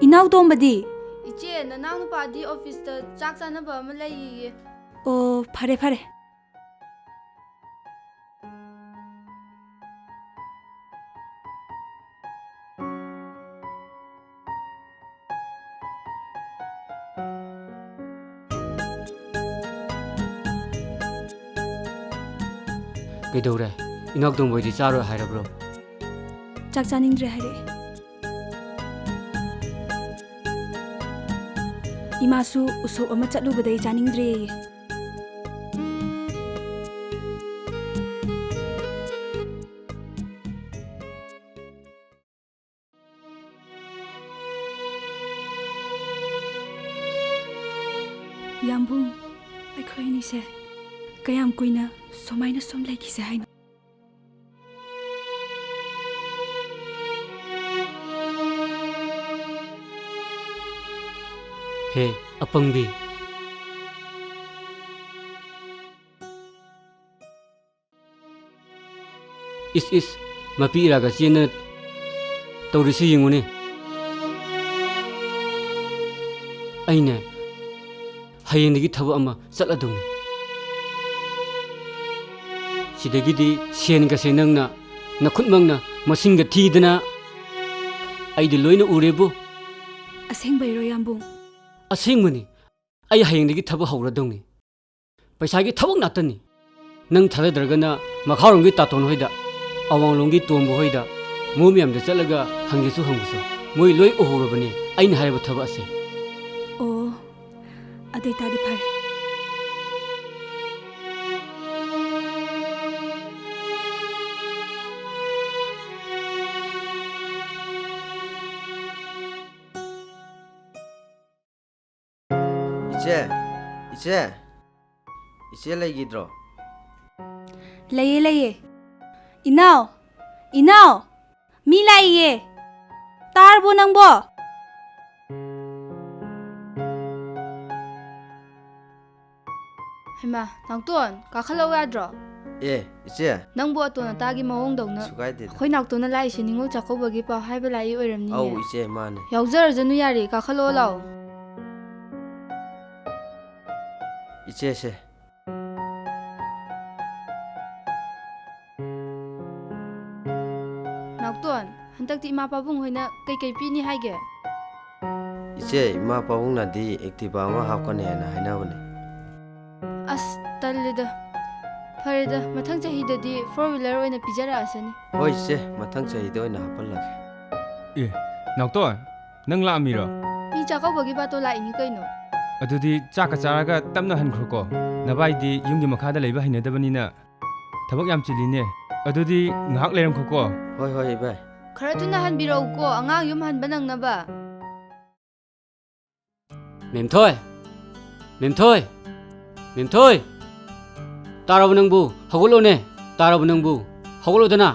ꯏꯅꯥꯎ ꯇꯣꯝꯕꯗꯤ? ꯏꯆꯦ, ꯅꯅꯥꯎ ꯅꯨꯄꯥꯗꯤ ꯑꯣꯐꯤꯁꯇ ꯆꯥꯛ ꯆꯥꯅꯕ ꯑꯃ ꯂꯩꯌꯦꯌꯦ꯫ ꯑꯣ, ꯐꯔꯦ ꯐꯔꯦ꯫ ꯀꯩꯗꯧꯔꯦ? ꯏꯅꯥꯎꯇꯣꯝꯕ ꯍꯣꯏꯗꯤ ꯆꯥꯔꯣꯏ ꯍꯥꯏꯔꯕ꯭ꯔꯣ? ꯆꯥꯛ ꯆꯥꯅꯤꯡꯗ꯭ꯔꯦ ꯍꯥꯏꯔꯛꯑꯦ꯫ ꯏꯃꯥꯁꯨ ꯎꯁꯣꯞ ꯑꯃ ꯆꯠꯂꯨꯕꯗꯩ ꯆꯥꯅꯤꯡꯗ꯭ꯔꯦꯌꯦ꯫ ꯌꯥꯝꯕꯨꯡ, ꯑꯩꯈꯣꯏ ꯑꯅꯤꯁꯦ ꯀꯌꯥꯝ ꯀꯨꯏꯅ ꯁꯨꯃꯥꯏꯅ ꯁꯨꯝ ꯂꯩꯈꯤꯁꯦ ꯍꯥꯏꯅꯣ? ꯍꯦ, ꯑꯄꯪꯕꯤ꯫ ꯏꯁ, ꯏꯁ, ꯃꯄꯤ ꯏꯔꯥꯒ ꯆꯦꯟꯗꯅ ꯇꯧꯔꯤꯁꯤ ꯌꯦꯡꯉꯨꯅꯦ꯫ ꯑꯩꯅꯦ, ꯍꯌꯦꯡꯗꯒꯤ ꯊꯕꯛ ꯑꯃ ꯆꯠꯂꯗꯧꯅꯤ꯫ ꯁꯤꯗꯒꯤꯗꯤ ꯁꯦꯟꯒꯁꯦ ꯅꯪꯅ ꯅꯈꯨꯠꯃꯛꯅ ꯃꯁꯤꯡꯒ ꯊꯤꯗꯅ ꯑꯩꯗꯤ ꯂꯣꯏꯅ ꯎꯔꯦꯕꯨ꯫ ꯑꯁꯦꯡꯕꯩꯔꯣ, ꯌꯥꯝꯕꯨꯡ? ꯑꯁꯦꯡꯕꯅꯤ꯫ ꯑꯩ ꯍꯌꯦꯡꯗꯒꯤ ꯊꯕꯛ ꯍꯧꯔꯗꯧꯅꯤ꯫ ꯄꯩꯁꯥꯒꯤ ꯊꯕꯛ ꯉꯥꯛꯇꯅꯤ꯫ ꯅꯪ ꯊꯥꯖꯗ꯭ꯔꯒꯅ ꯃꯈꯥꯔꯣꯝꯒꯤ ꯇꯥꯇꯣꯟ ꯍꯣꯏꯗ, ꯑꯋꯥꯡꯂꯣꯝꯒꯤ ꯇꯣꯝꯕ ꯍꯣꯏꯗ, ꯃꯣꯏ ꯃꯌꯥꯝꯗ ꯆꯠꯂꯒ ꯍꯪꯒꯦꯁꯨ ꯍꯪꯉꯨꯁꯣ꯫ ꯃꯣꯏ ꯂꯣꯏ ꯎꯍꯧꯔꯕꯅꯤ ꯑꯩꯅ ꯍꯥꯏꯔꯤꯕ ꯊꯕꯛ ꯑꯁꯦ꯫ ꯑꯣ, ꯑꯗꯨ ꯑꯣꯏꯇꯥꯗꯤ ꯐꯔꯦ꯫ ꯏꯆꯦ, ꯏꯆꯦ, ꯏꯆꯦ ꯂꯩꯈꯤꯗ꯭ꯔꯣ? ꯂꯩꯌꯦ, ꯂꯩꯌꯦ꯫ ꯏꯅꯥꯎ, ꯏꯅꯥꯎ, ꯃꯤ ꯂꯥꯛꯏꯌꯦ꯫ ꯇꯥꯔꯕꯣ ꯅꯪꯕꯣ? ꯍꯩꯃꯥ, ꯅꯥꯎꯇꯣꯟ, ꯀꯥꯈꯠꯂꯛꯎ ꯌꯥꯗ꯭ꯔꯣ? ꯑꯦ, ꯏꯆꯦ꯫ ꯅꯪꯕꯨ ꯑꯇꯣꯟ ꯑꯇꯥꯒꯤ ꯃꯑꯣꯡꯗꯧꯅ꯫ ꯀꯩꯁꯨ ꯀꯥꯏꯗꯦꯗ꯫ ꯑꯩꯈꯣꯏ ꯅꯥꯎꯇꯣꯟꯅ ꯂꯥꯛꯏꯁꯦ ꯅꯤꯉꯣꯜ ꯆꯥꯛꯀꯧꯕꯒꯤ ꯄꯥꯎ ꯍꯥꯏꯕ ꯂꯥꯛꯏ ꯑꯣꯏꯔꯝꯅꯤꯅꯦ꯫ ꯑꯧ, ꯏꯆꯦ, ꯃꯥꯅꯦ꯫ ꯌꯥꯎꯖꯔꯖꯅꯨ ꯌꯥꯔꯦ, ꯀꯥꯈꯠꯂꯛꯑꯣ ꯂꯥꯛꯑꯣ꯫ ꯏꯆꯦꯁꯦ꯫ ꯅꯥꯎꯇꯣꯟ, ꯍꯟꯗꯛꯇꯤ ꯏꯃꯥ ꯄꯥꯕꯨꯡ ꯍꯣꯏꯅ ꯀꯩꯀꯩ ꯄꯤꯅꯤ ꯍꯥꯏꯒꯦ? ꯏꯆꯦ, ꯏꯃꯥ ꯄꯥꯕꯨꯡꯅꯗꯤ Activa ꯑꯃ ꯍꯥꯞꯀꯅꯤ ꯍꯥꯏꯅ ꯍꯥꯏꯅꯕꯅꯦ꯫ ꯑꯁ, ꯇꯜꯂꯤꯗ꯫ ꯐꯔꯦꯗ, ꯃꯊꯪ ꯆꯍꯤꯗꯗꯤ four wheeler ꯑꯣꯏꯅ ꯄꯤꯖꯔꯛꯑꯁꯅꯤ꯫ ꯍꯣꯏ ꯏꯆꯦ, ꯃꯊꯪ ꯆꯍꯤꯗ ꯑꯣꯏꯅ ꯍꯥꯞꯍꯜꯂꯒꯦ꯫ ꯑꯦ, ꯅꯥꯎꯇꯣꯟ, ꯅꯪ ꯂꯥꯛꯑꯝꯃꯤꯔꯣ? ꯃꯤ ꯆꯥꯛꯀꯧꯕꯒꯤ ꯕꯥꯇꯣꯟ ꯂꯥꯛꯏꯅꯤ ꯀꯩꯅꯣ꯫ ꯑꯗꯨꯗꯤ ꯆꯥꯛꯀ ꯆꯥꯔꯒ ꯇꯞꯅ ꯍꯟꯈ꯭ꯔꯣꯀꯣ꯫ ꯅꯕꯥꯏꯗꯤ ꯌꯨꯝꯒꯤ ꯃꯈꯥꯗ ꯂꯩꯕ ꯍꯩꯅꯗꯕꯅꯤꯅ ꯊꯕꯛ ꯌꯥꯝ ꯆꯤꯜꯂꯤꯅꯦ꯫ ꯑꯗꯨꯗꯤ ꯉꯥꯏꯍꯥꯛ ꯂꯩꯔꯝꯈꯣꯀꯣ꯫ ꯍꯣꯏ, ꯍꯣꯏ, ꯏꯕꯥꯏ꯫ ꯈꯔ ꯊꯨꯅ ꯍꯟꯕꯤꯔꯛꯎꯀꯣ, ꯑꯉꯥꯡ ꯌꯨꯝ ꯍꯟꯕ ꯅꯪꯅꯕ꯫ ꯃꯦꯝꯊꯣꯏ! ꯃꯦꯝꯊꯣꯏ! ꯃꯦꯝꯊꯣꯏ! ꯇꯥꯔꯕ ꯅꯪꯕꯨ? ꯍꯧꯒꯠꯂꯣꯅꯦ! ꯇꯥꯔꯕ ꯅꯪꯕꯨ? ꯍꯧꯒꯠꯂꯣꯗꯅ!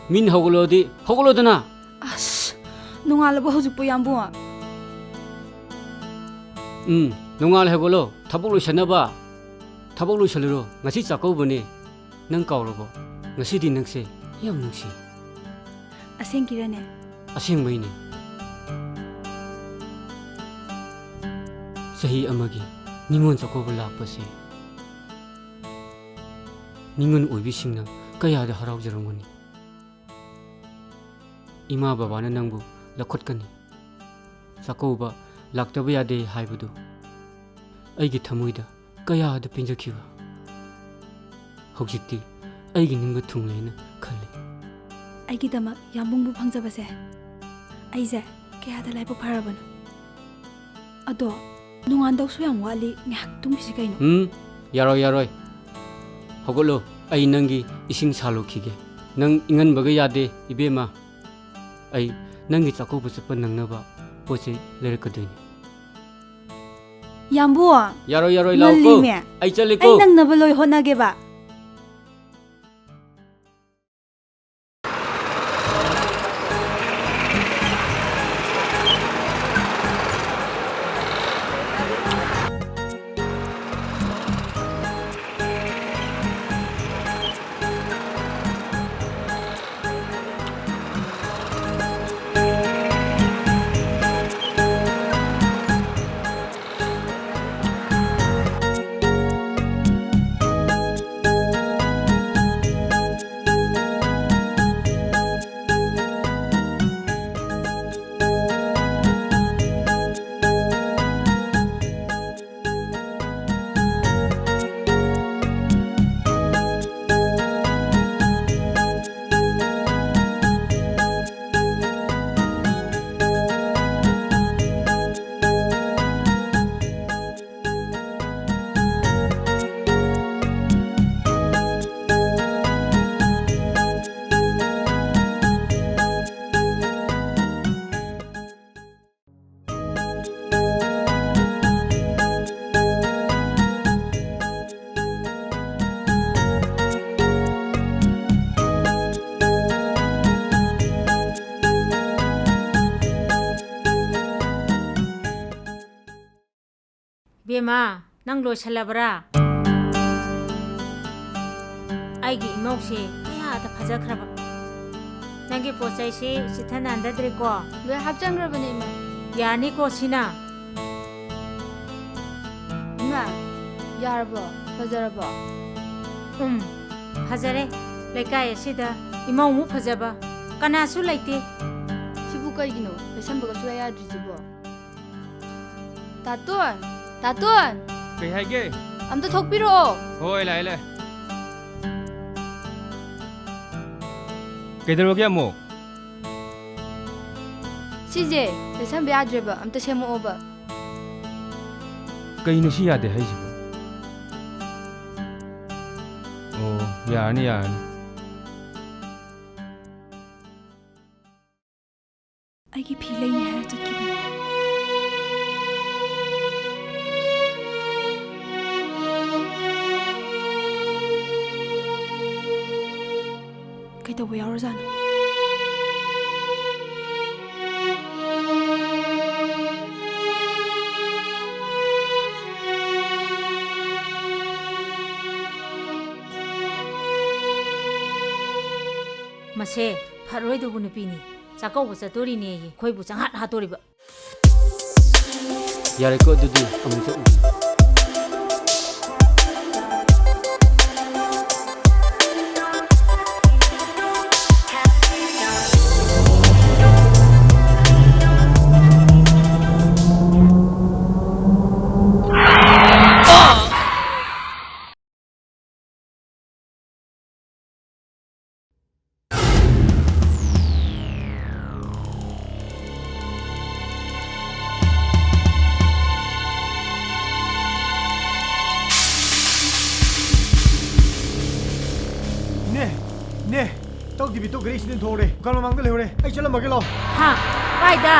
ꯃꯤꯅ ꯍꯧꯒꯠꯂꯣꯗꯤ ꯍꯧꯒꯠꯂꯣꯗꯅ! ꯑꯁ, ꯅꯣꯡꯉꯥꯜꯂꯕ ꯍꯧꯖꯤꯛꯄꯨ, ꯌꯥꯝꯕꯨꯡ? ꯎꯝ, ꯅꯣꯡꯉꯥꯜꯂꯦ, ꯍꯧꯒꯠꯂꯣ꯫ ꯊꯕꯛ ꯂꯣꯏꯁꯟꯅꯕ꯫ ꯊꯕꯛ ꯂꯣꯏꯁꯜꯂꯨꯔꯣ꯫ ꯉꯁꯤ ꯆꯥꯛꯀꯧꯕꯅꯦ꯫ ꯅꯪ ꯀꯥꯎꯔꯕꯣ? ꯉꯁꯤꯗꯤ ꯅꯪꯁꯦ ꯌꯥꯝ ꯅꯨꯡꯁꯤ꯫ ꯑꯁꯦꯡꯀꯤꯔꯅꯦ? ꯑꯁꯦꯡꯕꯩꯅꯦ꯫ ꯆꯍꯤ ꯑꯃꯒꯤ ꯅꯤꯉꯣꯜ ꯆꯥꯛꯀꯧꯕ ꯂꯥꯛꯄꯁꯦ ꯅꯤꯉꯣꯜ ꯑꯣꯏꯕꯤꯁꯤꯡꯅ ꯀꯌꯥꯗ ꯍꯔꯥꯎꯖꯔꯝꯒꯅꯤ꯫ ꯏꯃꯥ ꯕꯕꯥꯅ ꯅꯪꯕꯨ ꯂꯧꯈꯠꯀꯅꯤ꯫ ꯆꯥꯛꯀꯧꯕ ꯂꯥꯛꯇꯕ ꯌꯥꯗꯦ ꯍꯥꯏꯕꯗꯨ ꯑꯩꯒꯤ ꯊꯃꯣꯏꯗ ꯀꯌꯥꯗ ꯄꯦꯟꯖꯈꯤꯕ꯫ ꯍꯧꯖꯤꯛꯇꯤ ꯑꯩꯒꯤ ꯅꯤꯡꯕ ꯊꯨꯡꯂꯦꯅ ꯈꯜꯂꯤ꯫ ꯑꯩꯒꯤꯗꯃꯛ ꯌꯥꯝꯕꯨꯡꯕꯨ ꯐꯪꯖꯕꯁꯦ ꯑꯩꯁꯦ ꯀꯌꯥꯗ ꯂꯥꯏꯕꯛ ꯐꯔꯕꯅꯣ꯫ ꯑꯗꯣ ꯅꯣꯡꯉꯥꯟꯗꯧꯁꯨ ꯌꯥꯝ ꯋꯥꯠꯂꯤ, ꯉꯥꯏꯍꯥꯛ ꯇꯨꯝꯈꯤꯁꯤ ꯀꯩꯅꯣ꯫ ꯎꯝ, ꯌꯥꯔꯣꯏ, ꯌꯥꯔꯣꯏ꯫ ꯍꯧꯒꯠꯂꯣ, ꯑꯩ ꯅꯪꯒꯤ ꯏꯁꯤꯡ ꯁꯥꯜꯂꯨꯈꯤꯒꯦ꯫ ꯅꯪ ꯏꯪꯍꯟꯕꯒ ꯌꯥꯗꯦ, ꯏꯕꯦꯝꯃ꯫ ꯑꯩ ꯅꯪꯒꯤ ꯆꯥꯛꯀꯧꯕ ꯆꯠꯄ ꯅꯪꯅꯕ ꯄꯣꯠ ꯆꯩ ꯂꯩꯔꯛꯀꯗꯣꯏꯅꯤ꯫ ꯌꯥꯝꯕꯨ! ꯌꯥꯔꯣꯏ, ꯌꯥꯔꯣꯏ, ꯂꯥꯛꯑꯣꯀꯣ꯫ ꯉꯜꯂꯤꯃꯦ꯫ ꯑꯩ ꯆꯠꯂꯦꯀꯣ꯫ ꯑꯩ ꯅꯪꯅꯕ ꯂꯣꯏ ꯍꯣꯠꯅꯒꯦꯕ꯫ ꯏꯃꯥ, ꯅꯪ ꯂꯣꯏꯁꯜꯂꯕ꯭ꯔꯥ? ꯑꯩꯒꯤ ꯏꯃꯧꯁꯦ ꯀꯌꯥꯗ ꯐꯖꯈ꯭ꯔꯕ꯫ ꯅꯪꯒꯤ ꯄꯣꯠ ꯆꯩꯁꯤ ꯆꯤꯠꯊ ꯅꯥꯟꯗꯗ꯭ꯔꯦꯀꯣ? ꯂꯣꯏ ꯍꯥꯞꯆꯟꯈ꯭ꯔꯕꯅꯦ, ꯏꯃꯥ꯫ ꯌꯥꯔꯅꯤꯀꯣ ꯁꯤꯅ? ꯏꯃꯥ, ꯌꯥꯔꯕꯣ? ꯐꯖꯔꯕꯣ? ꯎꯝ, ꯐꯖꯔꯦ꯫ ꯂꯩꯀꯥꯏ ꯑꯁꯤꯗ ꯏꯃꯧꯃꯨꯛ ꯐꯖꯕ ꯀꯅꯥꯁꯨ ꯂꯩꯇꯦ꯫ ꯁꯤꯕꯨ ꯀꯩꯒꯤꯅꯣ? ꯂꯩꯁꯟꯕꯒ ꯁꯨꯡꯌꯥ ꯌꯥꯗ꯭ꯔꯤꯁꯤꯕꯣ? ꯇꯥꯇꯣꯟ! ꯇꯥꯇꯣꯟ! ꯀꯩ ꯍꯥꯏꯒꯦ? ꯑꯝꯇ ꯊꯣꯛꯄꯤꯔꯛꯑꯣ꯫ ꯍꯣꯏ, ꯂꯥꯛꯑꯦ, ꯂꯥꯛꯑꯦ꯫ ꯀꯩꯗꯧꯔꯒꯦ ꯑꯃꯨꯛ? ꯁꯤꯁꯦ ꯂꯩꯁꯟꯕ ꯌꯥꯗ꯭ꯔꯦꯕ, ꯑꯝꯇ ꯁꯦꯝꯃꯛꯑꯣꯕ꯫ ꯀꯩꯅꯣ ꯁꯤ ꯌꯥꯗꯦ ꯍꯥꯏꯁꯤꯕꯣ? ꯑꯣ, ꯌꯥꯔꯅꯤ, ꯌꯥꯔꯅꯤ꯫ ꯑꯩꯒꯤ ꯐꯤ ꯂꯩꯅꯤ ꯍꯥꯏꯔ ꯆꯠꯈꯤꯕꯅꯤ꯫ ꯀꯩꯗꯧꯕ ꯌꯥꯎꯔꯖꯥꯠꯅꯣ? ꯃꯁꯦ ꯐꯔꯣꯏꯗꯧꯕ ꯅꯨꯄꯤꯅꯤ꯫ ꯆꯥꯛꯀꯧꯕ ꯆꯠꯇꯣꯔꯤꯅꯦꯌꯦ, ꯑꯩꯈꯣꯏꯕꯨ ꯆꯪꯍꯥꯠ ꯍꯥꯠꯇꯣꯔꯤꯕ꯫ ꯌꯥꯔꯦꯀꯣ, ꯑꯗꯨꯗꯤ ꯑꯃꯨꯛ ꯆꯠꯂꯨꯒꯦ꯫ ꯅꯦ, ꯅꯦ, ꯇꯧ ꯗꯤꯕꯤꯠꯇꯣ ꯒꯥꯔꯤ ꯑꯦꯛꯁꯤꯗꯦꯟ ꯊꯣꯛꯍꯧꯔꯦ꯫ ꯗꯨꯀꯥꯟ ꯃꯃꯥꯡꯗ ꯂꯩꯍꯧꯔꯦ꯫ ꯑꯩ ꯆꯠꯂꯝꯃꯒꯦ ꯂꯥꯎ꯫ ꯍꯥ? ꯀꯥꯏꯗ?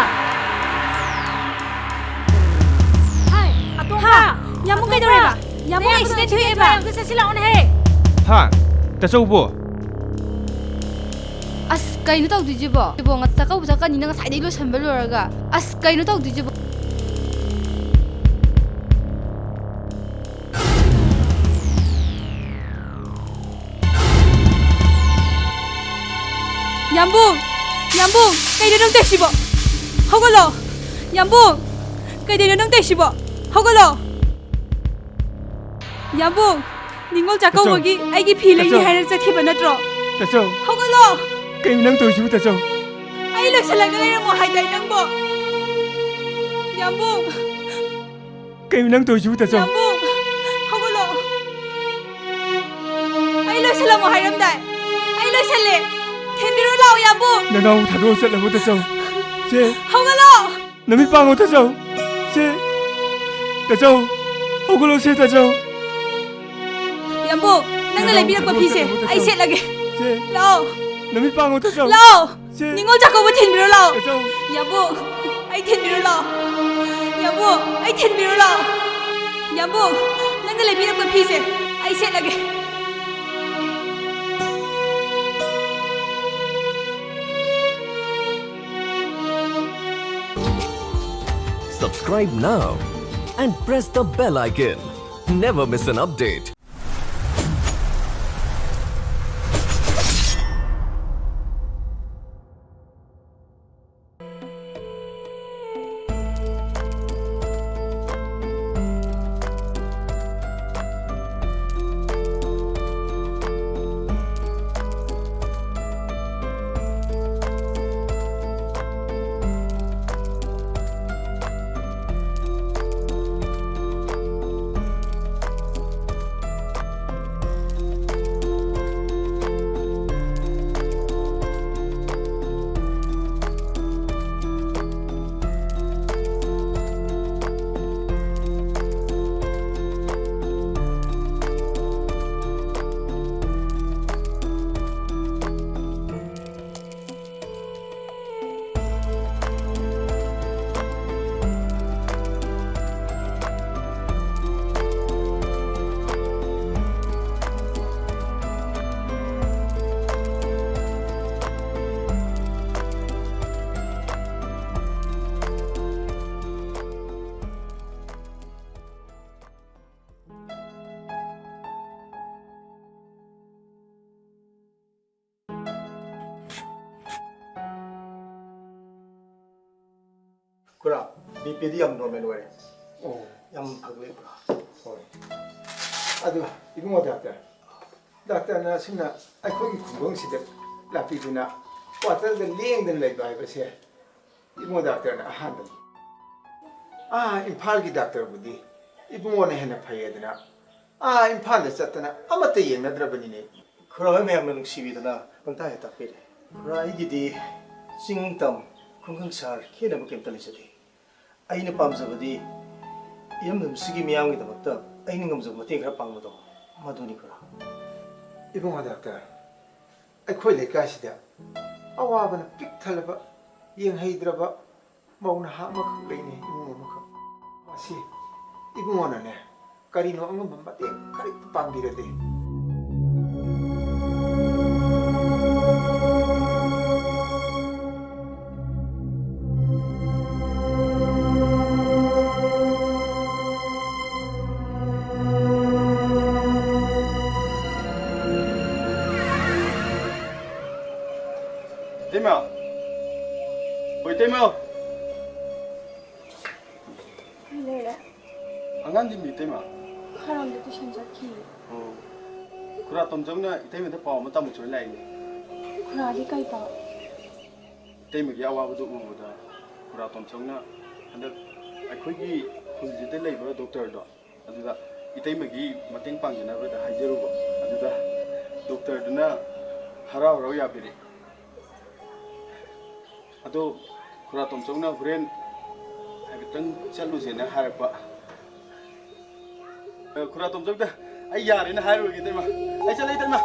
ꯍꯥꯏ, ꯑꯇꯣꯝꯕ! ꯍꯥ? ꯌꯥꯝꯕꯨꯡ ꯑꯇꯣꯝꯕ! ꯀꯩꯗꯧꯔꯦꯕ? ꯌꯥꯝꯕꯨꯡ ꯅꯌꯥꯝꯕꯗꯣ ꯑꯦꯛꯁꯤꯗꯦꯟ ꯊꯣꯛꯑꯦꯕ꯫ ꯑꯝꯇ ꯆꯠꯁꯤ ꯂꯥꯛꯑꯣꯅꯦꯍꯦ꯫ ꯍꯥ? ꯇꯥꯆꯧꯕꯣ? ꯑꯁ, ꯀꯩꯅꯣ ꯇꯧꯗꯣꯏꯁꯤꯕꯣ? ꯁꯤꯕꯣ, ꯉ-, ꯆꯥꯛꯀꯧꯕ ꯆꯠꯀꯅꯤꯅ ꯉꯁꯥꯏꯗꯩ ꯂꯣꯏꯁꯟꯕ ꯂꯣꯏꯔꯒ꯫ ꯑꯁ, ꯀꯩꯅꯣ ꯇꯧꯗꯣꯏꯁꯤꯕꯣ? ꯌꯥꯝꯕꯨꯡ! ꯌꯥꯝꯕꯨꯡ! ꯀꯩꯅꯣ ꯅꯪ ꯇꯧꯏꯁꯤꯕꯣ? ꯍꯧꯒꯠꯂꯣ! ꯌꯥꯝꯕꯨꯡ! ꯀꯩꯗꯧꯔꯤꯅꯣ ꯅꯪ ꯇꯧꯏꯁꯤꯕꯣ? ꯍꯧꯒꯠꯂꯣ! ꯌꯥꯝꯕꯨꯡ! ꯅꯤꯉꯣꯜ ꯆꯥꯛꯀꯧꯕꯒꯤ ꯑꯩꯒꯤ ꯐꯤ ꯂꯩꯅꯤ ꯇꯥꯆꯧ! ꯍꯥꯏꯔ ꯆꯠꯈꯤꯕ ꯅꯠꯇ꯭ꯔꯣ? ꯇꯥꯆꯧ! ꯍꯧꯒꯠꯂꯣ! ꯀꯩꯅꯣ ꯅꯪ ꯇꯧꯔꯤꯁꯤꯕꯨ, ꯇꯥꯆꯧ? ꯑꯩ ꯂꯣꯏꯁꯤꯜꯂꯒ ꯂꯩꯔꯝꯃꯣ ꯍꯥꯏꯗꯥꯏ ꯅꯪꯕꯣ? ꯌꯥꯝꯕꯨꯡ! ꯀꯩꯅꯣ ꯅꯪ ꯇꯧꯔꯤꯁꯤꯕꯨ, ꯇꯥꯆꯧ? ꯌꯥꯝꯕꯨꯡ! ꯍꯧꯒꯠꯂꯣ! ꯑꯩ ꯂꯣꯏꯁꯤꯜꯂꯝꯃꯣ ꯍꯥꯏꯔꯝꯗꯥꯏ? ꯑꯩ ꯂꯣꯏꯁꯤꯜꯂꯦ! ꯊꯤꯟꯕꯤꯔꯣ ꯂꯥꯛꯑꯣ, ꯌꯥꯝꯕꯨꯡ! ꯅꯅꯥꯎ ꯊꯥꯗꯣꯛꯑ ꯆꯠꯂꯕꯣ, ꯇꯥꯆꯧ? ꯁꯦ! ꯍꯧꯒꯠꯂꯣ! ꯅꯃꯤꯠ ꯄꯥꯡꯉꯣ, ꯇꯥꯆꯧ! ꯁꯦ! ꯇꯥꯆꯧ! ꯍꯧꯒꯠꯂꯣ, ꯁꯦ, ꯇꯥꯆꯧ! ꯌꯥꯝꯕꯨꯡ, ꯅꯪꯅ ꯅꯅꯥꯎ ꯂꯩꯕꯤꯔꯛꯄ ꯊꯥꯗꯣꯛꯑ ꯐꯤꯁꯦ ꯆꯠꯂꯕꯣ, ꯇꯥꯆꯧ? ꯑꯩ ꯁꯦꯠꯂꯒꯦ꯫ ꯁꯦ! ꯂꯥꯛꯑꯣ! ꯅꯃꯤꯠ ꯄꯥꯡꯉꯣ, ꯇꯥꯆꯧ! ꯂꯥꯛꯑꯣ! ꯁꯦ! ꯅꯤꯉꯣꯜ ꯆꯥꯛꯀꯧꯕ ꯊꯤꯟꯕꯤꯔꯣ ꯂꯥꯛꯑꯣ꯫ ꯇꯥꯆꯧ! ꯌꯥꯝꯕꯨꯡ, ꯑꯩ ꯊꯤꯟꯕꯤꯔꯣ ꯂꯥꯛꯑꯣ꯫ ꯌꯥꯝꯕꯨꯡ, ꯑꯩ ꯊꯤꯟꯕꯤꯔꯣ ꯂꯥꯛꯑꯣ꯫ ꯌꯥꯝꯕꯨꯡ, ꯅꯪꯅ ꯂꯩꯕꯤꯔꯛꯄ ꯐꯤꯁꯦ ꯑꯩ ꯁꯦꯠꯂꯒꯦ꯫ Subscribe now and press the bell icon. Never miss an update. Khura, B ꯄꯤꯗꯤ ꯌꯥꯝ ꯅꯣꯔꯃꯦꯜ ꯑꯣꯏꯔꯦ꯫ ꯑꯣ꯫ ꯌꯥꯝ ꯐꯒꯠꯂꯦ ꯈꯨꯔꯥ꯫ ꯍꯣꯏ꯫ ꯑꯗꯨ, ꯏꯕꯨꯡꯉꯣ ꯗꯥꯛꯇꯔ, ꯗꯥꯛꯇꯔꯅ ꯑꯁꯨꯝꯅ ꯑꯩꯈꯣꯏꯒꯤ ꯈꯨꯡꯒꯪꯁꯤꯗ ꯂꯥꯛꯄꯤꯗꯨꯅ ꯀ꯭ꯋꯥꯇꯔꯗ ꯂꯦꯡꯗꯅ ꯂꯩꯕ ꯍꯥꯏꯕꯁꯦ ꯏꯕꯨꯡꯉꯣ ꯗꯥꯛꯇꯔꯅ ꯑꯍꯥꯟꯕꯅꯤ꯫ ꯑꯥ, ꯏꯝꯐꯥꯜꯒꯤ ꯗꯥꯛꯇꯔꯕꯨꯗꯤ ꯏꯕꯨꯡꯉꯣꯅ ꯍꯦꯟꯅ ꯐꯩꯌꯦꯗꯅ, ꯑꯥ, ꯏꯝꯐꯥꯜꯗ ꯆꯠꯇꯅ ꯑꯃꯠꯇ ꯌꯦꯡꯅꯗ꯭ꯔꯕꯅꯤꯅꯦ꯫ ꯈꯨꯔꯥ ꯍꯣꯏ ꯃꯌꯥꯝꯅ ꯅꯨꯡꯁꯤꯕꯤꯗꯅ ꯄꯪꯇꯥꯛ ꯍꯦꯛ ꯇꯥꯛꯄꯤꯔꯦ꯫ ꯈꯨꯔꯥ, ꯑꯩꯒꯤꯗꯤ ꯆꯤꯡ ꯇꯝ, ꯈꯨꯡꯒꯪ ꯁꯍꯔ ꯈꯦꯠꯅꯕ ꯀꯩꯝꯇ ꯂꯩꯖꯗꯦ꯫ ꯑꯩꯅ ꯄꯥꯝꯖꯕꯗꯤ ꯏꯔꯝꯗꯝꯁꯤꯒꯤ ꯃꯤꯌꯥꯝꯒꯤꯗꯃꯛꯇ ꯑꯩꯅ ꯉꯝꯖꯕ ꯃꯇꯦꯡ ꯈꯔ ꯄꯥꯡꯕꯗꯣ, ꯃꯗꯨꯅꯤ ꯈꯨꯔꯥ꯫ ꯏꯕꯨꯡꯉꯣ ꯗꯥꯛꯇꯔ, ꯑꯩꯈꯣꯏ ꯂꯩꯀꯥꯏꯁꯤꯗ ꯑꯋꯥꯕꯅ ꯄꯤꯛ ꯊꯜꯂꯕ, ꯌꯦꯡꯍꯩꯗ꯭ꯔꯕ ꯃꯧ ꯅꯍꯥ ꯑꯃꯈꯛ ꯂꯩꯅꯦ, ꯏꯃꯨꯡ ꯑꯃꯈꯛ꯫ ꯃꯁꯤ ꯏꯕꯨꯡꯉꯣꯅꯅꯦ, ꯀꯔꯤꯅꯣ ꯑꯉꯝꯕ ꯃꯇꯦꯡ ꯈꯔ ꯄꯥꯡꯕꯤꯔꯗꯤ꯫ ꯏꯇꯩꯃ! ꯍꯣꯏ, ꯏꯇꯩꯃ! ꯀꯩ ꯂꯩꯔꯦ? ꯑꯉꯥꯡꯗꯤ ꯃꯤ ꯏꯇꯩꯃ? ꯈꯔ ꯑꯝꯗ ꯇꯨꯏꯁꯟ ꯆꯠꯈꯤ꯫ ꯑꯣ꯫ ꯈꯨꯔꯥ ꯇꯣꯝꯆꯧꯅ ꯏꯇꯩꯃꯗ ꯄꯥꯎ ꯑꯃ ꯇꯝꯃꯨ ꯆꯣꯏ ꯂꯥꯛꯏꯅꯦ꯫ ꯈꯨꯔꯥꯗꯤ ꯀꯩ ꯄꯥꯎ? ꯏꯇꯩꯃꯒꯤ ꯑꯋꯥꯕꯗꯨ ꯎꯕꯗ ꯈꯨꯔꯥ ꯇꯣꯝꯆꯧꯅ ꯍꯟꯗꯛ ꯑꯩꯈꯣꯏꯒꯤ ꯈꯨꯜꯁꯤꯗ ꯂꯩꯕ ꯗꯣꯛꯇꯔꯗꯣ, ꯑꯗꯨꯗ ꯏꯇꯩꯃꯒꯤ ꯃꯇꯦꯡ ꯄꯥꯡꯖꯅꯕꯗ ꯍꯥꯏꯖꯔꯨꯕ꯫ ꯑꯗꯨꯗ ꯗꯣꯛꯇꯔꯗꯨꯅ ꯍꯔꯥꯎ ꯍꯔꯥꯎ ꯌꯥꯕꯤꯔꯛꯑꯦ꯫ ꯑꯗꯣ ꯈꯨꯔꯥ ꯇꯣꯝꯆꯧꯅ ꯍꯣꯔꯦꯟ ꯍꯥꯏꯐꯦꯠꯇꯪ ꯆꯠꯂꯨꯁꯦꯅ ꯍꯥꯏꯔꯛꯄ꯫ ꯑ, ꯈꯨꯔꯥ ꯇꯣꯝꯆꯧꯗ ꯑꯩ ꯌꯥꯔꯦꯅ ꯍꯥꯏꯔꯨꯔꯒꯦ, ꯏꯇꯩꯃ꯫ ꯑꯩ ꯆꯠꯂꯦ, ꯏꯇꯩꯃ꯫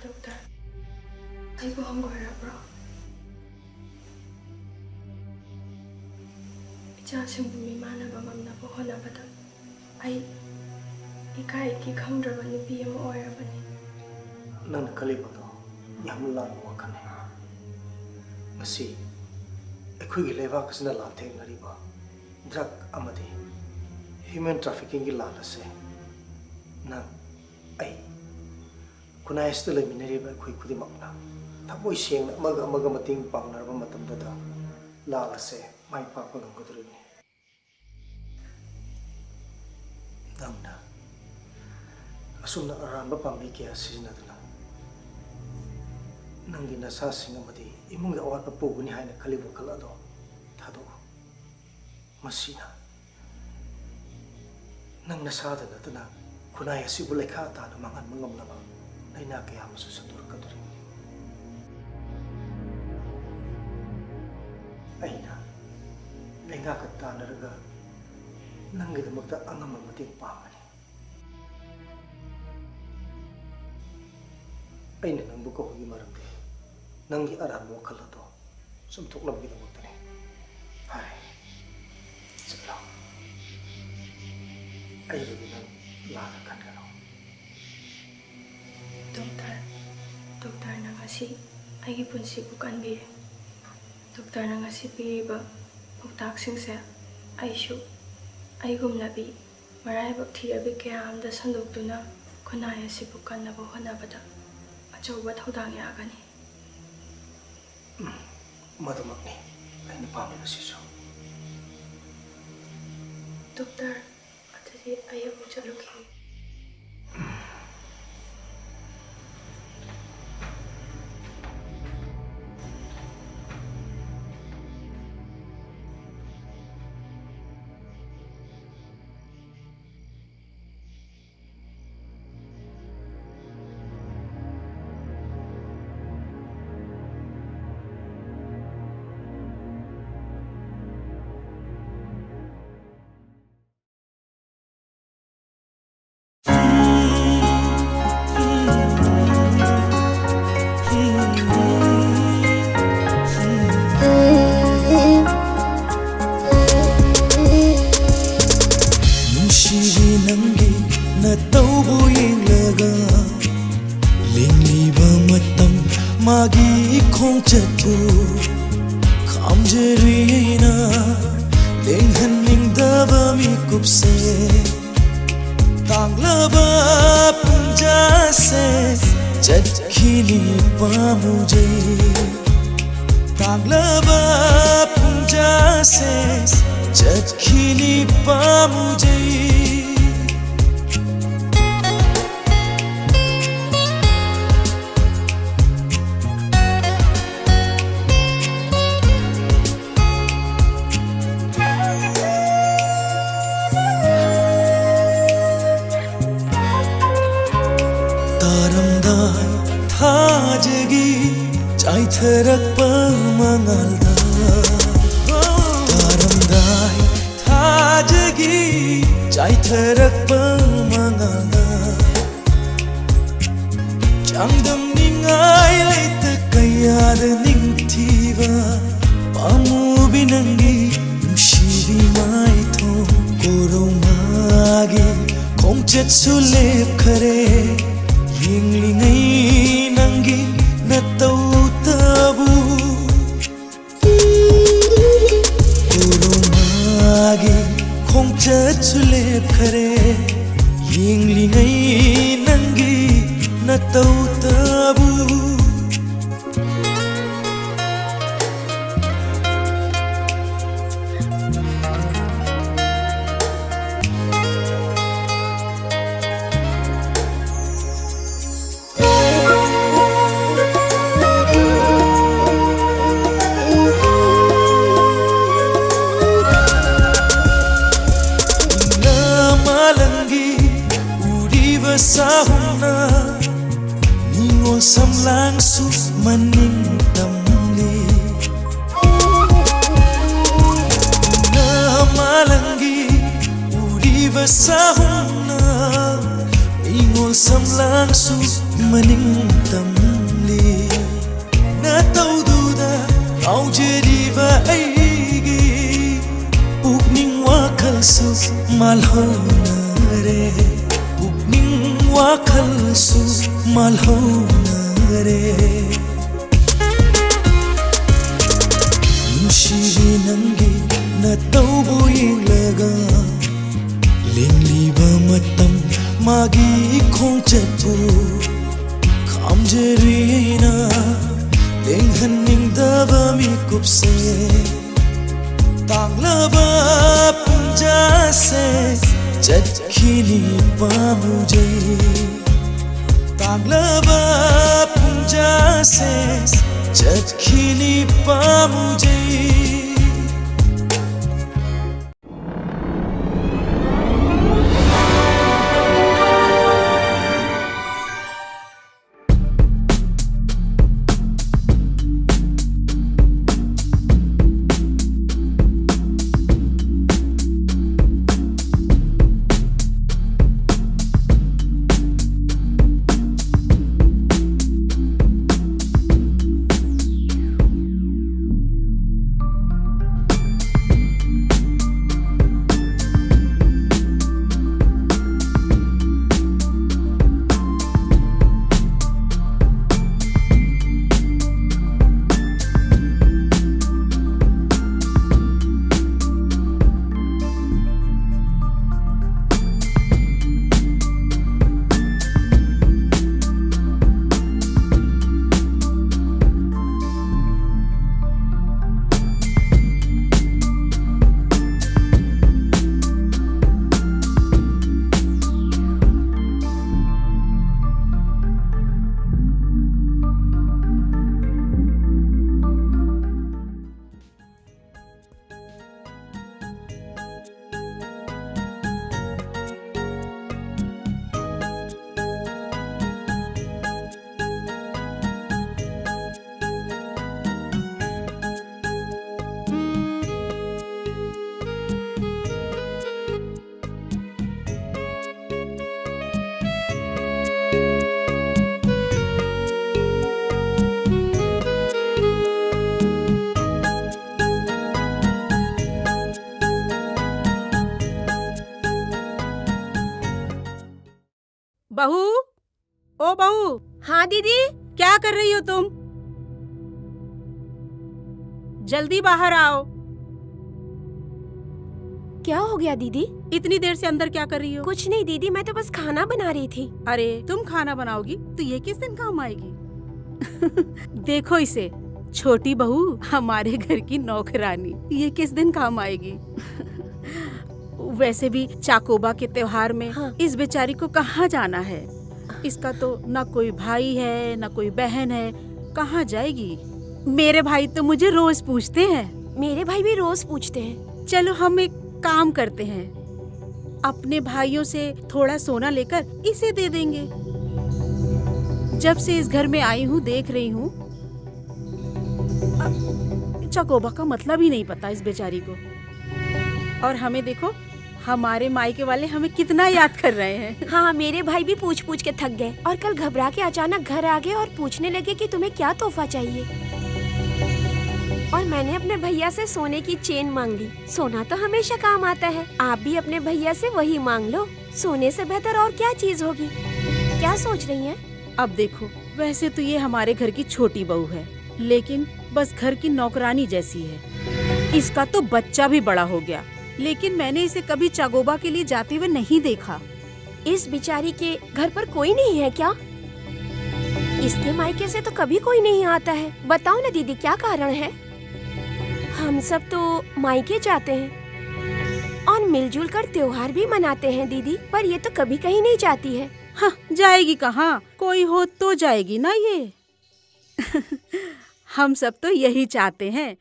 ꯗꯣꯛꯇꯔ, ꯑꯩꯕꯨ ꯍꯪꯒꯣꯏꯔꯕ꯭ꯔꯣ? ꯏꯆꯥꯁꯤꯡꯕꯨ ꯃꯤꯃꯥꯟꯅꯕ ꯉꯝꯅꯕ ꯍꯣꯠꯅꯕꯗ ꯑꯩ ꯏꯀꯥꯏ ꯏꯀꯤ ꯈꯪꯗ꯭ꯔꯕ ꯅꯨꯄꯤ ꯑꯃ ꯑꯣꯏꯔꯕꯅꯤ꯫ ꯅꯪꯅ ꯈꯜꯂꯤꯕꯗꯣ ꯌꯥꯝꯅ ꯂꯥꯟꯕ ꯋꯥꯈꯜꯅꯤ꯫ ꯉꯁꯤ ꯑꯩꯈꯣꯏꯒꯤ ꯂꯩꯕꯥꯛ ꯑꯁꯤꯅ ꯂꯥꯟꯊꯦꯡꯅꯔꯤꯕ drug ꯑꯃꯗꯤ human traffickingꯒꯤ ꯂꯥꯟ ꯑꯁꯦ ꯅꯪ, ꯑꯩ, ꯈꯨꯟꯅꯥꯏ ꯑꯁꯤꯗ ꯂꯩꯃꯤꯟꯅꯔꯤꯕ ꯑꯩꯈꯣꯏ ꯈꯨꯗꯤꯡꯃꯛꯅ ꯊꯃꯣꯏ ꯁꯦꯡꯅ ꯑꯃꯒ ꯑꯃꯒ ꯃꯇꯦꯡ ꯄꯥꯡꯅꯔꯕ ꯃꯇꯝꯗꯗ ꯂꯥꯟ ꯑꯁꯦ ꯃꯥꯏ ꯄꯥꯛꯄ ꯉꯝꯒꯗꯧꯔꯤꯕꯅꯤ꯫ ꯅꯪꯅ ꯑꯁꯨꯝꯅ ꯑꯔꯥꯟꯕ ꯄꯥꯝꯕꯩ ꯀꯌꯥ ꯁꯤꯖꯤꯟꯅꯗꯨꯅ ꯅꯪꯒꯤ ꯅꯁꯥꯁꯤꯡ ꯑꯃꯗꯤ ꯏꯃꯨꯡꯒꯤ ꯑꯋꯥꯠꯄ ꯄꯨꯒꯅꯤ ꯍꯥꯏꯅ ꯈꯜꯂꯤꯕ ꯋꯥꯈꯜ ꯑꯗꯣ ꯊꯥꯗꯣꯛꯎ꯫ ꯃꯁꯤꯅ ꯅꯪ ꯅꯁꯥꯗ ꯅꯠꯇꯅ ꯈꯨꯟꯅꯥꯏ ꯑꯁꯤꯕꯨ ꯂꯩꯈꯥ ꯇꯥꯅ ꯃꯥꯡꯍꯟꯕ ꯉꯝꯂꯕ ꯂꯥꯏꯅꯥ ꯀꯌꯥ ꯑꯃꯁꯨ ꯁꯟꯗꯣꯔꯛꯀꯗꯧꯔꯤꯕꯅꯤ꯫ ꯑꯩꯅ ꯂꯩꯉꯥꯛꯀ ꯇꯥꯟꯅꯔꯒ ꯅꯪꯒꯤꯗꯃꯛꯇ ꯑꯉꯝꯕ ꯃꯇꯦꯡ ꯄꯥꯡꯒꯅꯤ꯫ ꯑꯩꯅ ꯅꯪꯕꯨ ꯀꯧꯕꯒꯤ ꯃꯔꯝꯗꯤ ꯅꯪꯒꯤ ꯑꯔꯥꯟꯕ ꯋꯥꯈꯜ ꯑꯗꯣ ꯆꯨꯝꯊꯣꯛꯅꯕꯒꯤꯗꯃꯛꯇꯅꯤ꯫ ꯐꯔꯦ, ꯆꯠꯂꯣ꯫ ꯑꯩꯕꯨꯗꯤ ꯅꯪ ꯂꯥꯟꯅ ꯈꯟꯒꯅꯨ꯫ ꯗꯣꯛꯇꯔ, ꯗꯣꯛꯇꯔꯅ ꯉꯁꯤ ꯑꯩꯒꯤ ꯄꯨꯟꯁꯤꯕꯨ ꯀꯟꯕꯤꯔꯦ꯫ ꯗꯣꯛꯇꯔꯅ ꯉꯁꯤ ꯄꯤꯔꯤꯕ ꯄꯥꯎꯇꯥꯛꯁꯤꯡꯁꯦ ꯑꯩꯁꯨ ꯑꯩꯒꯨꯝꯂꯕꯤ ꯃꯔꯥꯏꯕꯛ ꯊꯤꯔꯕꯤ ꯀꯌꯥ ꯑꯃꯗ ꯁꯟꯗꯣꯛꯇꯨꯅ ꯈꯨꯟꯅꯥꯏ ꯑꯁꯤꯕꯨ ꯀꯟꯅꯕ ꯍꯣꯠꯅꯕꯗ ꯑꯆꯧꯕ ꯊꯧꯗꯥꯡ ꯌꯥꯒꯅꯤ꯫ ꯎꯝ, ꯃꯗꯨꯃꯛꯅꯤ ꯑꯩꯅ ꯄꯥꯝꯂꯤꯕꯁꯤꯁꯨ꯫ ꯗꯣꯛꯇꯔ, ꯑꯗꯨꯗꯤ ꯑꯩ ꯑꯃꯨꯛ ꯆꯠꯂꯨꯈꯤꯒꯦ꯫ ꯃꯥꯒꯤ ꯈꯣꯡꯆꯠꯄꯨ ꯈꯥꯝꯖꯔꯤꯅ ꯂꯦꯡꯍꯟꯅꯤꯡꯗꯕ ꯃꯤꯀꯨꯞꯁꯦ꯫ ꯇꯥꯡꯂꯕ ꯄꯨꯡꯖꯥꯁꯦ ꯆꯠꯈꯤꯅꯤ ꯄꯥꯝꯃꯨꯖꯩ꯫ ꯇꯥꯡꯂꯕ ꯄꯨꯡꯖꯥꯁꯦ ꯆꯠꯈꯤꯅꯤ ꯄꯥꯝꯃꯨꯖꯩ꯫ ꯇꯥꯔꯝꯗꯥꯏ ꯊꯥꯖꯒꯤ ꯆꯥꯏꯊꯔꯛꯄ ꯃꯉꯥꯜꯗ꯫ ꯇꯥꯔꯝꯗꯥꯏ ꯊꯥꯖꯒꯤ ꯆꯥꯏꯊꯔꯛꯄ ꯃꯉꯥꯜꯗ꯫ ꯆꯥꯡꯗꯝꯅꯤꯡꯉꯥꯏ ꯂꯩꯇ ꯀꯌꯥꯗ ꯅꯤꯡꯊꯤꯕ ꯄꯥꯝꯃꯨꯕꯤ ꯅꯪꯒꯤ ꯅꯨꯡꯁꯤꯕꯤ ꯃꯥꯏꯊꯣꯡ꯫ ꯀꯣꯔꯧꯉꯥꯒꯤ ꯈꯣꯡꯆꯠꯁꯨ ꯂꯦꯞꯈꯔꯦ, ꯌꯦꯡꯂꯤꯉꯩ ꯅꯪꯒꯤ ꯅꯇꯧꯇꯕꯨ꯫ ꯀꯣꯔꯧꯉꯥꯒꯤ ꯈꯣꯡꯆꯠꯁꯨ ꯂꯦꯞꯈꯔꯦ, ꯌꯦꯡꯂꯤꯉꯩ ꯅꯪꯒꯤ ꯅꯇꯧꯇꯕꯨ꯫ ꯅꯨꯡꯅ ꯃꯥꯂꯪꯒꯤ ꯎꯔꯤꯕ ꯁꯥꯍꯨꯝꯅ ꯅꯤꯉꯣꯜ ꯁꯝꯂꯥꯡꯁꯨ ꯃꯅꯤꯡ ꯇꯝꯂꯤ꯫ ꯅꯨꯡꯅ ꯃꯥꯂꯪꯒꯤ ꯎꯔꯤꯕ ꯁꯥꯍꯨꯝꯅ ꯅꯤꯉꯣꯜ ꯁꯝꯂꯥꯡꯁꯨ ꯃꯅꯤꯡ ꯇꯝꯂꯤ꯫ ꯅꯇꯧꯗꯨꯗ ꯉꯥꯎꯖꯔꯤꯕ ꯑꯩꯒꯤ ꯄꯨꯛꯅꯤꯡ ꯋꯥꯈꯜꯁꯨ ꯃꯥꯜꯍꯧꯅꯔꯦ, ꯄꯨꯛꯅꯤꯡ ꯋꯥꯈꯜꯁꯨ ꯃꯥꯜꯍꯧꯅꯔꯦ꯫ ꯅꯪꯒꯤ ꯅꯇꯧꯕꯨ ꯌꯦꯡꯂꯒ ꯂꯦꯡꯂꯤꯕ ꯃꯇꯝ ꯃꯥꯒꯤ ꯈꯣꯡꯆꯠꯄꯨ ꯈꯥꯝꯖꯔꯤꯅ ꯂꯦꯡꯍꯟꯅꯤꯡꯗꯕ ꯃꯤꯀꯨꯞꯁꯦ ꯇꯥꯡꯂꯕ ꯄꯨꯡꯖꯥꯁꯦ ꯆꯠꯈꯤꯅꯤ ꯄꯥꯝꯃꯨꯖꯩ ꯇꯥꯡꯂꯕ ꯄꯨꯡꯖꯥꯁꯦ ꯆꯠꯈꯤꯅꯤ ꯄꯥꯝꯃꯨꯖꯩ बहू, ओ बहू। हाँ दीदी। क्या कर रही हो तुम? जल्दी बाहर आओ। क्या हो गया दीदी? इतनी देर से अंदर क्या कर रही हो? कुछ नहीं दीदी, मैं तो बस खाना बना रही थी। अरे, तुम खाना बनाओगी तो ये किस दिन काम आएगी? देखो इसे, छोटी बहू, हमारे घर की नौकरानी, ये किस दिन काम आएगी? वैसे भी चाकोबा के त्योहार में हाँ। इस बेचारी को कहाँ जाना है? इसका तो ना कोई भाई है, ना कोई बहन है, कहाँ जाएगी? मेरे भाई तो मुझे रोज पूछते हैं। मेरे भाई भी रोज पूछते हैं। चलो, हम एक काम करते हैं, अपने भाइयों से थोड़ा सोना लेकर इसे दे देंगे। जब से इस घर में आई हूँ, देख रही हूँ, अ, चकोबा का मतलब ही नहीं पता इस बेचारी को। और हमें देखो, हमारे मायके वाले हमें कितना याद कर रहे हैं। हाँ, मेरे भाई भी पूछ पूछ के थक गए और कल घबरा के अचानक घर आ गए और पूछने लगे कि तुम्हें क्या तोहफा चाहिए। और मैंने अपने भैया से सोने की चेन मांग ली। सोना तो हमेशा काम आता है, आप भी अपने भैया से वही मांग लो। सोने से बेहतर और क्या चीज होगी? क्या सोच रही हैं? अब देखो, वैसे तो ये हमारे घर की छोटी बहू है, लेकिन बस घर की नौकरानी जैसी है। इसका तो बच्चा भी बड़ा हो गया, लेकिन मैंने इसे कभी चाकोबा के लिए जाते हुए नहीं देखा। इस बेचारी के घर पर कोई नहीं है क्या? इसके मायके से तो कभी कोई नहीं आता है। बताओ ना दीदी, क्या कारण है? हम सब तो मायके जाते हैं और मिलजुल कर त्योहार भी मनाते हैं दीदी, पर ये तो कभी कहीं नहीं जाती है। हाँ, जाएगी कहाँ? कोई हो तो जाएगी ना ये। हम सब तो यही चाहते हैं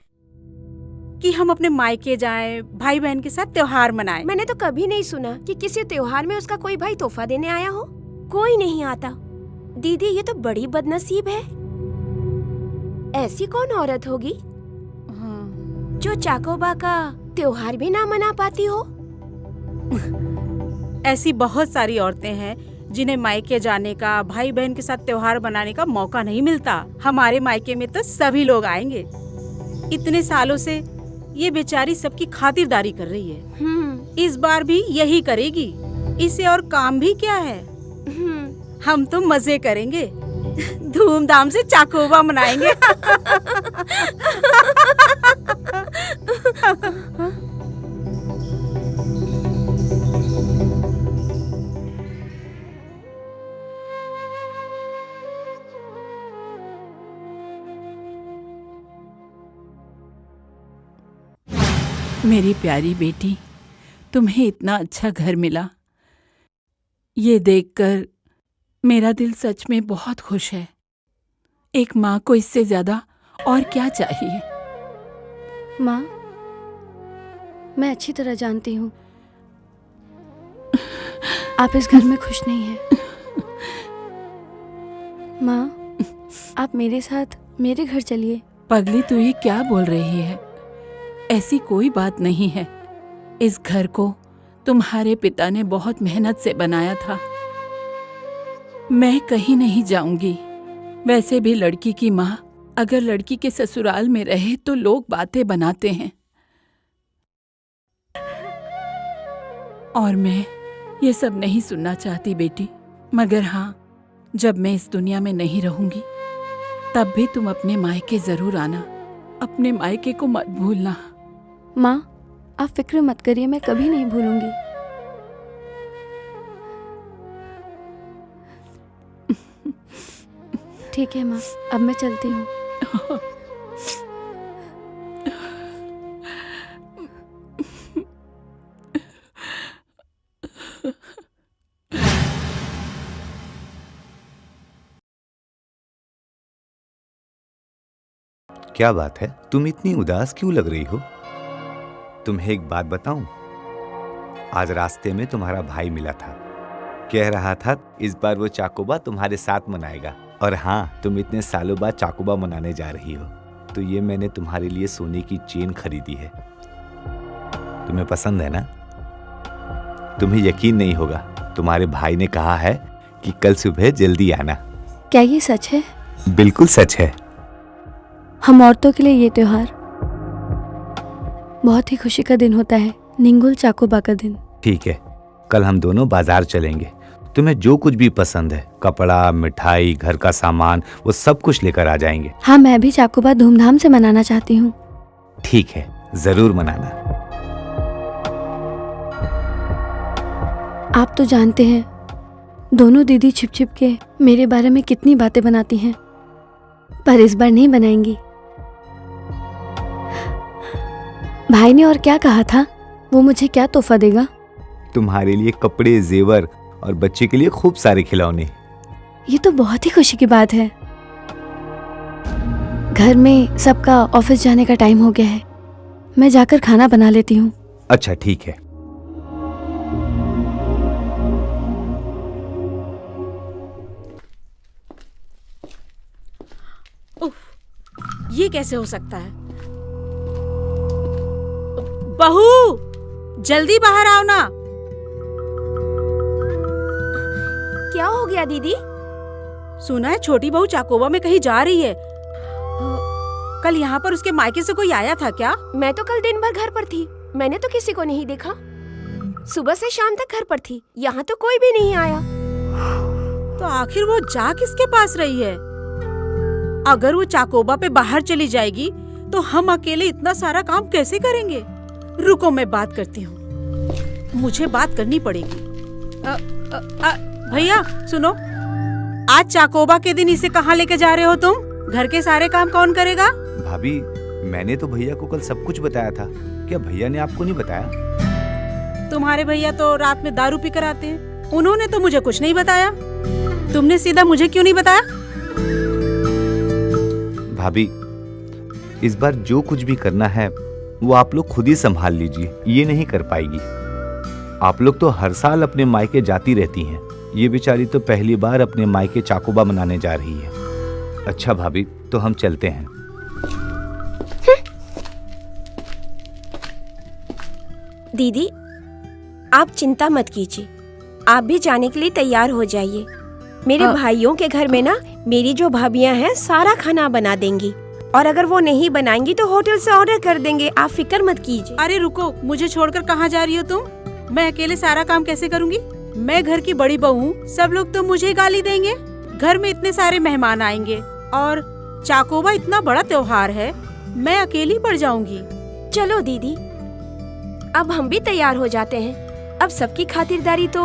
कि हम अपने मायके जाएं, भाई बहन के साथ त्योहार मनाएं। मैंने तो कभी नहीं सुना कि किसी त्योहार में उसका कोई भाई तोहफा देने आया हो। कोई नहीं आता। दीदी, ये तो बड़ी बदनसीब है। ऐसी कौन औरत होगी हाँ। जो चाकोबा का त्योहार भी ना मना पाती हो? ऐसी बहुत सारी औरतें हैं जिन्हें मायके जाने का, भाई बहन के साथ त्योहार मनाने का मौका नहीं मिलता। हमारे मायके में तो सभी लोग आएंगे। इतने सालों से ये बेचारी सबकी खातिरदारी कर रही है। हम्म। इस बार भी यही करेगी। इसे और काम भी क्या है? हम्म। हम तो मजे करेंगे। धूमधाम से चाकोबा मनाएंगे। मेरी प्यारी बेटी, तुम्हें इतना अच्छा घर मिला। ये देखकर मेरा दिल सच में बहुत खुश है। एक माँ को इससे ज्यादा और क्या चाहिए? माँ, मैं अच्छी तरह जानती हूँ, आप इस घर में खुश नहीं हैं। माँ, आप मेरे साथ मेरे घर चलिए। पगली, तू ये क्या बोल रही है? ऐसी कोई बात नहीं है। इस घर को तुम्हारे पिता ने बहुत मेहनत से बनाया था। मैं कहीं नहीं जाऊंगी। वैसे भी लड़की की माँ अगर लड़की के ससुराल में रहे तो लोग बातें बनाते हैं। और मैं ये सब नहीं सुनना चाहती बेटी, मगर हाँ, जब मैं इस दुनिया में नहीं रहूंगी, तब भी तुम अपने मायके जरूर आना। अपने मायके को मत भूलना। माँ, आप फिक्र मत करिए, मैं कभी नहीं भूलूंगी। ठीक है माँ, अब मैं चलती हूँ। क्या बात है, तुम इतनी उदास क्यों लग रही हो? तुम्हें एक बात बताऊं, आज रास्ते में तुम्हारा भाई मिला था, कह रहा था इस बार वो चाकोबा तुम्हारे साथ मनाएगा। और हाँ, तुम इतने सालों बाद चाकोबा मनाने जा रही हो, तो ये मैंने तुम्हारे लिए सोने की चेन खरीदी है। तुम्हें पसंद है ना? तुम्हें यकीन नहीं होगा, तुम्हारे भाई ने कहा है कि कल सुबह जल्दी आना। क्या ये सच है? बिल्कुल सच है। हम औरतों के लिए ये त्योहार बहुत ही खुशी का दिन होता है, निंगुल चाकोबा का दिन। ठीक है, कल हम दोनों बाजार चलेंगे। तुम्हें जो कुछ भी पसंद है, कपड़ा, मिठाई, घर का सामान, वो सब कुछ लेकर आ जाएंगे। हाँ, मैं भी चाकोबा धूमधाम से मनाना चाहती हूँ। ठीक है, जरूर मनाना। आप तो जानते हैं, दोनों दीदी छिप छिप के मेरे बारे में कितनी बातें बनाती हैं, पर इस बार नहीं बनाएंगी। भाई ने और क्या कहा था, वो मुझे क्या तोहफा देगा? तुम्हारे लिए कपड़े, जेवर और बच्चे के लिए खूब सारे खिलौने। ये तो बहुत ही खुशी की बात है। घर में सबका ऑफिस जाने का टाइम हो गया है, मैं जाकर खाना बना लेती हूँ। अच्छा, ठीक है। उफ, ये कैसे हो सकता है? बहू, जल्दी बाहर आओ ना। क्या हो गया दीदी? सुना है छोटी बहू चाकोबा में कहीं जा रही है। कल यहाँ पर उसके मायके से कोई आया था क्या? मैं तो कल दिन भर घर पर थी, मैंने तो किसी को नहीं देखा। सुबह से शाम तक घर पर थी, यहाँ तो कोई भी नहीं आया। तो आखिर वो जा किसके पास रही है? अगर वो चाकोबा पे बाहर चली जाएगी तो हम अकेले इतना सारा काम कैसे करेंगे? रुको, मैं बात करती हूँ, मुझे बात करनी पड़ेगी। अ, अ, अ, भैया सुनो, आज चाकोबा के दिन इसे कहाँ लेके जा रहे हो तुम? घर के सारे काम कौन करेगा? भाभी, मैंने तो भैया को कल सब कुछ बताया था। क्या भैया ने आपको नहीं बताया? तुम्हारे भैया तो रात में दारू पीकर आते हैं, उन्होंने तो मुझे कुछ नहीं बताया। तुमने सीधा मुझे क्यों नहीं बताया? भाभी, इस बार जो कुछ भी करना है, वो आप लोग खुद ही संभाल लीजिए, ये नहीं कर पाएगी। आप लोग तो हर साल अपने मायके जाती रहती हैं, ये बेचारी तो पहली बार अपने मायके चाकोबा मनाने जा रही है। अच्छा भाभी, तो हम चलते हैं। दीदी, आप चिंता मत कीजिए, आप भी जाने के लिए तैयार हो जाइए। मेरे हाँ। भाइयों के घर में ना, मेरी जो भाभियां हैं, सारा खाना बना देंगी, और अगर वो नहीं बनाएंगी तो होटल से ऑर्डर कर देंगे। आप फिक्र मत कीजिए। अरे रुको, मुझे छोड़कर कहाँ जा रही हो तुम? मैं अकेले सारा काम कैसे करूंगी? मैं घर की बड़ी बहू हूँ, सब लोग तो मुझे गाली देंगे। घर में इतने सारे मेहमान आएंगे और चाकोबा इतना बड़ा त्योहार है, मैं अकेली पड़ जाऊंगी। चलो दीदी, अब हम भी तैयार हो जाते हैं। अब सबकी खातिरदारी तो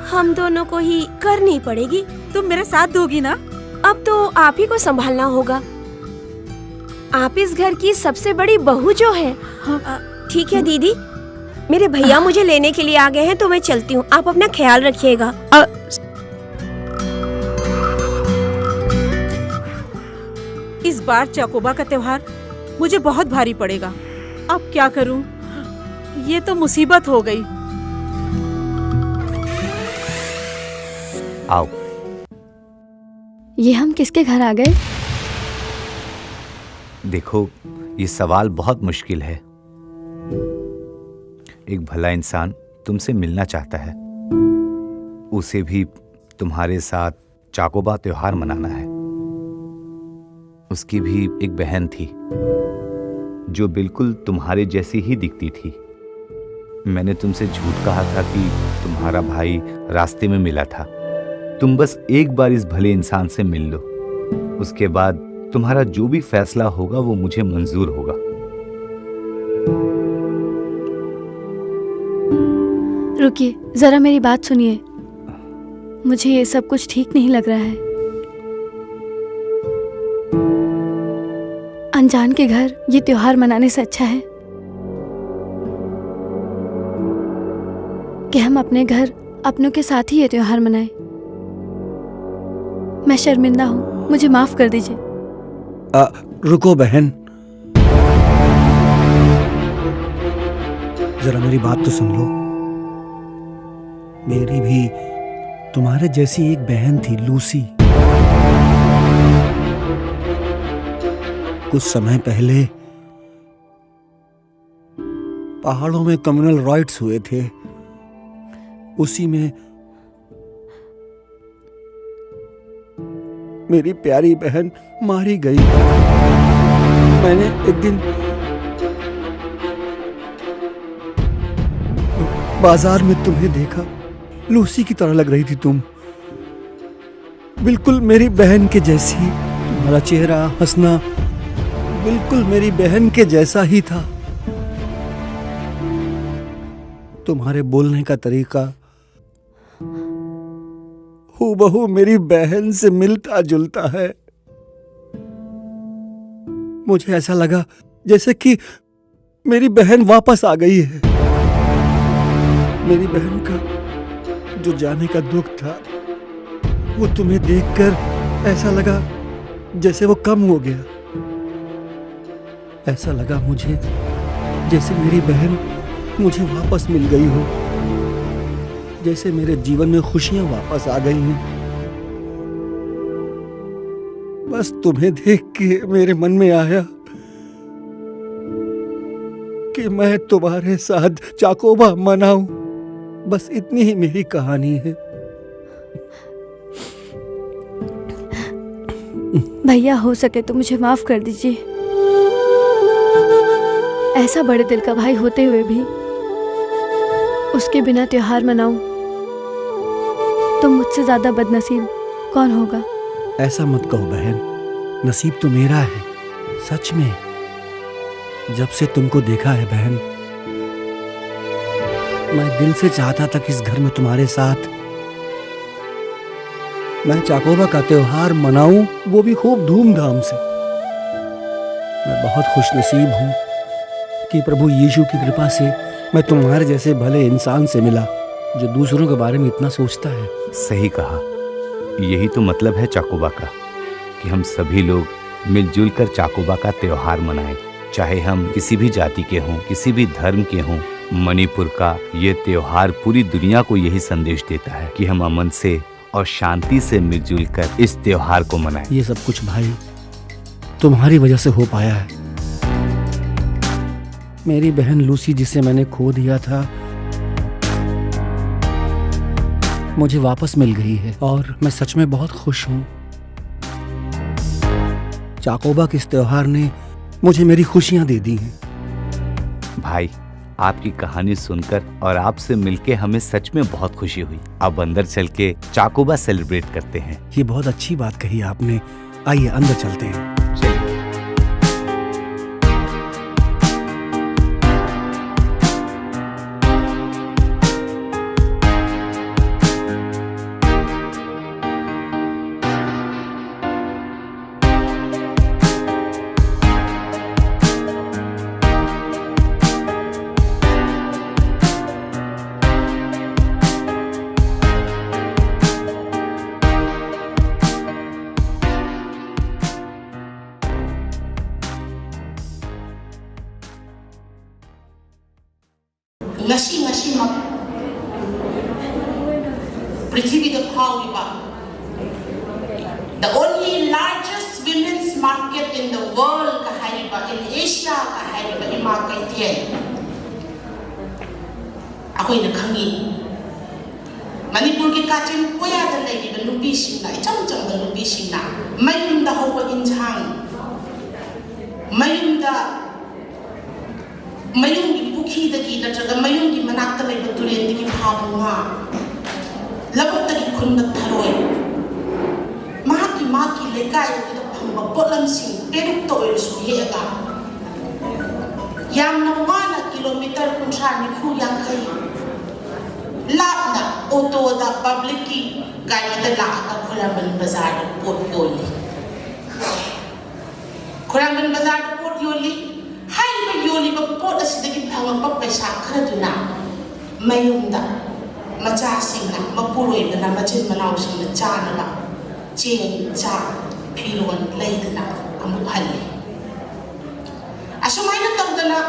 हम दोनों को ही करनी पड़ेगी। तुम मेरा साथ दोगी ना? अब तो आप ही को संभालना होगा। आप इस घर की सबसे बड़ी बहू जो है। हाँ। अ, ठीक है दीदी, मेरे भैया मुझे लेने के लिए आ गए हैं, तो मैं चलती हूँ। आप अपना ख्याल रखिएगा। अ, इस बार चाकोबा का त्योहार मुझे बहुत भारी पड़ेगा। अब क्या करूं? ये तो मुसीबत हो गई। आओ। ये हम किसके घर आ गए? देखो, ये सवाल बहुत मुश्किल है। एक भला इंसान तुमसे मिलना चाहता है। उसे भी तुम्हारे साथ चाकोबा त्योहार मनाना है। उसकी भी एक बहन थी, जो बिल्कुल तुम्हारे जैसी ही दिखती थी। मैंने तुमसे झूठ कहा था कि तुम्हारा भाई रास्ते में मिला था। तुम बस एक बार इस भले इंसान से मिल लो, उसके बाद तुम्हारा जो भी फैसला होगा, वो मुझे मंजूर होगा। रुकिए, जरा मेरी बात सुनिए। मुझे ये सब कुछ ठीक नहीं लग रहा है। अनजान के घर ये त्योहार मनाने से अच्छा है कि हम अपने घर अपनों के साथ ही ये त्योहार मनाएं। मैं शर्मिंदा हूँ, मुझे माफ कर दीजिए। आ, रुको बहन, जरा मेरी बात तो सुन लो। मेरी भी तुम्हारे जैसी एक बहन थी, लूसी। कुछ समय पहले पहाड़ों में कम्युनल राइट्स हुए थे। उसी में मेरी प्यारी बहन मारी गई। मैंने एक दिन बाजार में तुम्हें देखा। लूसी की तरह लग रही थी तुम, बिल्कुल मेरी बहन के जैसी। तुम्हारा चेहरा, हंसना बिल्कुल मेरी बहन के जैसा ही था। तुम्हारे बोलने का तरीका हूबहू मेरी बहन से मिलता जुलता है। मुझे ऐसा लगा जैसे कि मेरी बहन वापस आ गई है। मेरी बहन का जो जाने का दुख था, वो तुम्हें देखकर ऐसा लगा जैसे वो कम हो गया। ऐसा लगा मुझे जैसे मेरी बहन मुझे वापस मिल गई हो, जैसे मेरे जीवन में खुशियां वापस आ गई हैं। बस तुम्हें देख के मेरे मन में आया कि मैं तुम्हारे साथ चाकोबा मनाऊं। बस इतनी ही मेरी कहानी है। भैया, हो सके तो मुझे माफ कर दीजिए। ऐसा बड़े दिल का भाई होते हुए भी उसके बिना त्योहार मनाऊं, तो मुझसे ज्यादा बदनसीब कौन होगा? ऐसा मत कहो बहन, नसीब तो मेरा है सच में। जब से तुमको देखा है बहन, मैं दिल से चाहता था कि इस घर में तुम्हारे साथ मैं चाकोबा का त्योहार मनाऊं, वो भी खूब धूमधाम से। मैं बहुत खुशनसीब हूं कि प्रभु यीशु की कृपा से मैं तुम्हारे जैसे भले इंसान से मिला, जो दूसरों के बारे में इतना सोचता है। सही कहा। यही तो मतलब है चाकोबा का, कि हम सभी लोग मिलजुल कर चाकोबा का त्योहार मनाएं। चाहे हम किसी भी जाति के हों, किसी भी धर्म के हों, मणिपुर का ये त्योहार पूरी दुनिया को यही संदेश देता है कि हम अमन से और शांति से मिलजुल कर इस त्योहार को मनाएं। ये सब कुछ भाई तुम्हारी वजह से हो पाया है। मेरी बहन लूसी, जिसे मैंने खो दिया था, मुझे वापस मिल गई है और मैं सच में बहुत खुश हूँ। चाकोबा के इस त्योहार ने मुझे मेरी खुशियां दे दी हैं। भाई, आपकी कहानी सुनकर और आपसे मिलके हमें सच में बहुत खुशी हुई। अब अंदर चल के चाकोबा सेलिब्रेट करते हैं। ये बहुत अच्छी बात कही आपने। आइए, अंदर चलते हैं। चलिए। ꯉꯁꯤ ꯉꯁꯤꯃꯛ ꯄ꯭ꯔꯤꯊꯤꯕꯤꯗ ꯐꯥꯎꯔꯤꯕ the only largest women's market in the world ꯀ ꯍꯥꯏꯔꯤꯕ, in Asia ꯀ ꯍꯥꯏꯔꯤꯕ ꯏꯃꯥ ꯀꯩꯊꯦꯜ ꯑꯩꯈꯣꯏꯅ ꯈꯪꯉꯤ꯫ ꯃꯅꯤꯄꯨꯔꯒꯤ ꯀꯥꯆꯤꯟ ꯀꯣꯌꯥꯗ ꯂꯩꯔꯤꯕ ꯅꯨꯄꯤꯁꯤꯡꯅ, ꯏꯆꯝ ꯆꯝꯕ ꯅꯨꯄꯤꯁꯤꯡꯅ ꯃꯌꯨꯝꯗ ꯍꯧꯕ ꯏꯟꯁꯥꯡ, ꯃꯌꯨꯝꯗ, ꯃꯌꯨꯝꯒꯤ ꯄꯨꯈ꯭ꯔꯤꯗꯒꯤ ꯅꯠꯇ꯭ꯔꯒ ꯃꯌꯨꯝꯒꯤ ꯃꯅꯥꯛꯇ ꯂꯩꯕ ꯇꯨꯔꯦꯟꯗꯒꯤ ꯐꯥꯕ ꯉꯥ, ꯂꯧꯕꯨꯛꯇꯒꯤ ꯈꯨꯟꯕ ꯊꯔꯣꯏ, ꯃꯍꯥꯛꯀꯤ, ꯃꯍꯥꯛꯀꯤ ꯂꯩꯀꯥꯏ ꯑꯗꯨꯗ ꯐꯪꯕ ꯄꯣꯠꯂꯝꯁꯤꯡ ꯄꯦꯔꯨꯛꯇ ꯑꯣꯏꯔꯁꯨ ꯍꯦꯛꯑꯒ, ꯌꯥꯝꯅ ꯋꯥꯅ ꯀꯤꯂꯣꯃꯤꯇꯔ ꯀꯨꯟꯊ꯭ꯔꯥ, ꯅꯤꯐꯨ, ꯌꯥꯡꯈꯩ ꯂꯥꯞꯅ ꯑꯣꯇꯣꯗ, ꯄꯕ꯭ꯂꯤꯛꯀꯤ ꯒꯥꯔꯤꯗ ꯂꯥꯛꯑꯒ ꯈ꯭ꯋꯥꯏꯔꯝꯕꯟ ꯕꯖꯥꯔꯗ ꯄꯣꯠ ꯌꯣꯜꯂꯤ꯫ ꯈ꯭ꯋꯥꯏꯔꯝꯕꯟ ꯕꯖꯥꯔꯗ ꯄꯣꯠ ꯌꯣꯜꯂꯤ꯫ ꯍꯥꯏꯔꯤꯕ ꯌꯣꯜꯂꯤꯕ ꯄꯣꯠ ꯑꯁꯤꯗꯒꯤ ꯐꯪꯂꯛꯄ ꯄꯩꯁꯥ ꯈꯔꯗꯨꯅ ꯃꯌꯨꯝꯗ ꯃꯆꯥꯁꯤꯡꯅ, ꯃꯄꯨꯔꯣꯏꯕꯅ, ꯃꯆꯤꯟ ꯃꯅꯥꯎꯁꯤꯡꯅ ꯆꯥꯅꯕ ꯆꯦꯡ, ꯆꯥꯛ, ꯐꯤꯔꯣꯜ ꯂꯩꯗꯅ ꯑꯃꯨꯛ ꯍꯜꯂꯤ꯫ ꯑꯁꯨꯃꯥꯏꯅ ꯇꯧꯗꯅ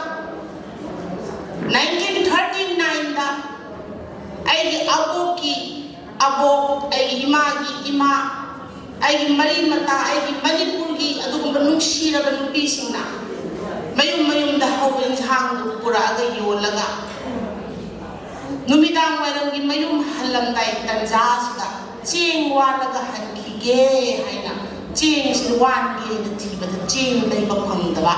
nineteen thirty nineꯗ ꯑꯩꯒꯤ ꯑꯕꯣꯛꯀꯤ ꯑꯕꯣꯛ, ꯑꯩꯒꯤ ꯏꯃꯥꯒꯤ ꯏꯃꯥ, ꯑꯩꯒꯤ ꯃꯔꯤ ꯃꯇꯥ, ꯑꯩꯒꯤ ꯃꯅꯤꯄꯨꯔꯒꯤ ꯑꯗꯨꯒꯨꯝꯕ ꯅꯨꯡꯁꯤꯔꯕ ꯅꯨꯄꯤꯁꯤꯡꯅ ꯃꯌꯨꯝ ꯃꯌꯨꯝꯗ ꯍꯧꯕ ꯏꯟꯁꯥꯡꯗꯨ ꯄꯨꯔꯛꯑꯒ ꯌꯣꯜꯂꯒ, ꯅꯨꯃꯤꯗꯥꯡ ꯋꯥꯏꯔꯝꯒꯤ ꯃꯌꯨꯝ ꯍꯜꯂꯝꯗꯥꯏ ꯇꯟꯖꯥꯁꯤꯗ ꯆꯦꯡ ꯋꯥꯜꯂꯒ ꯍꯟꯈꯤꯒꯦ ꯍꯥꯏꯅ, ꯆꯦꯡꯁꯤ ꯋꯥꯟꯒꯦꯅ ꯊꯤꯕꯗ ꯆꯦꯡ ꯂꯩꯕ ꯐꯪꯗꯕ꯫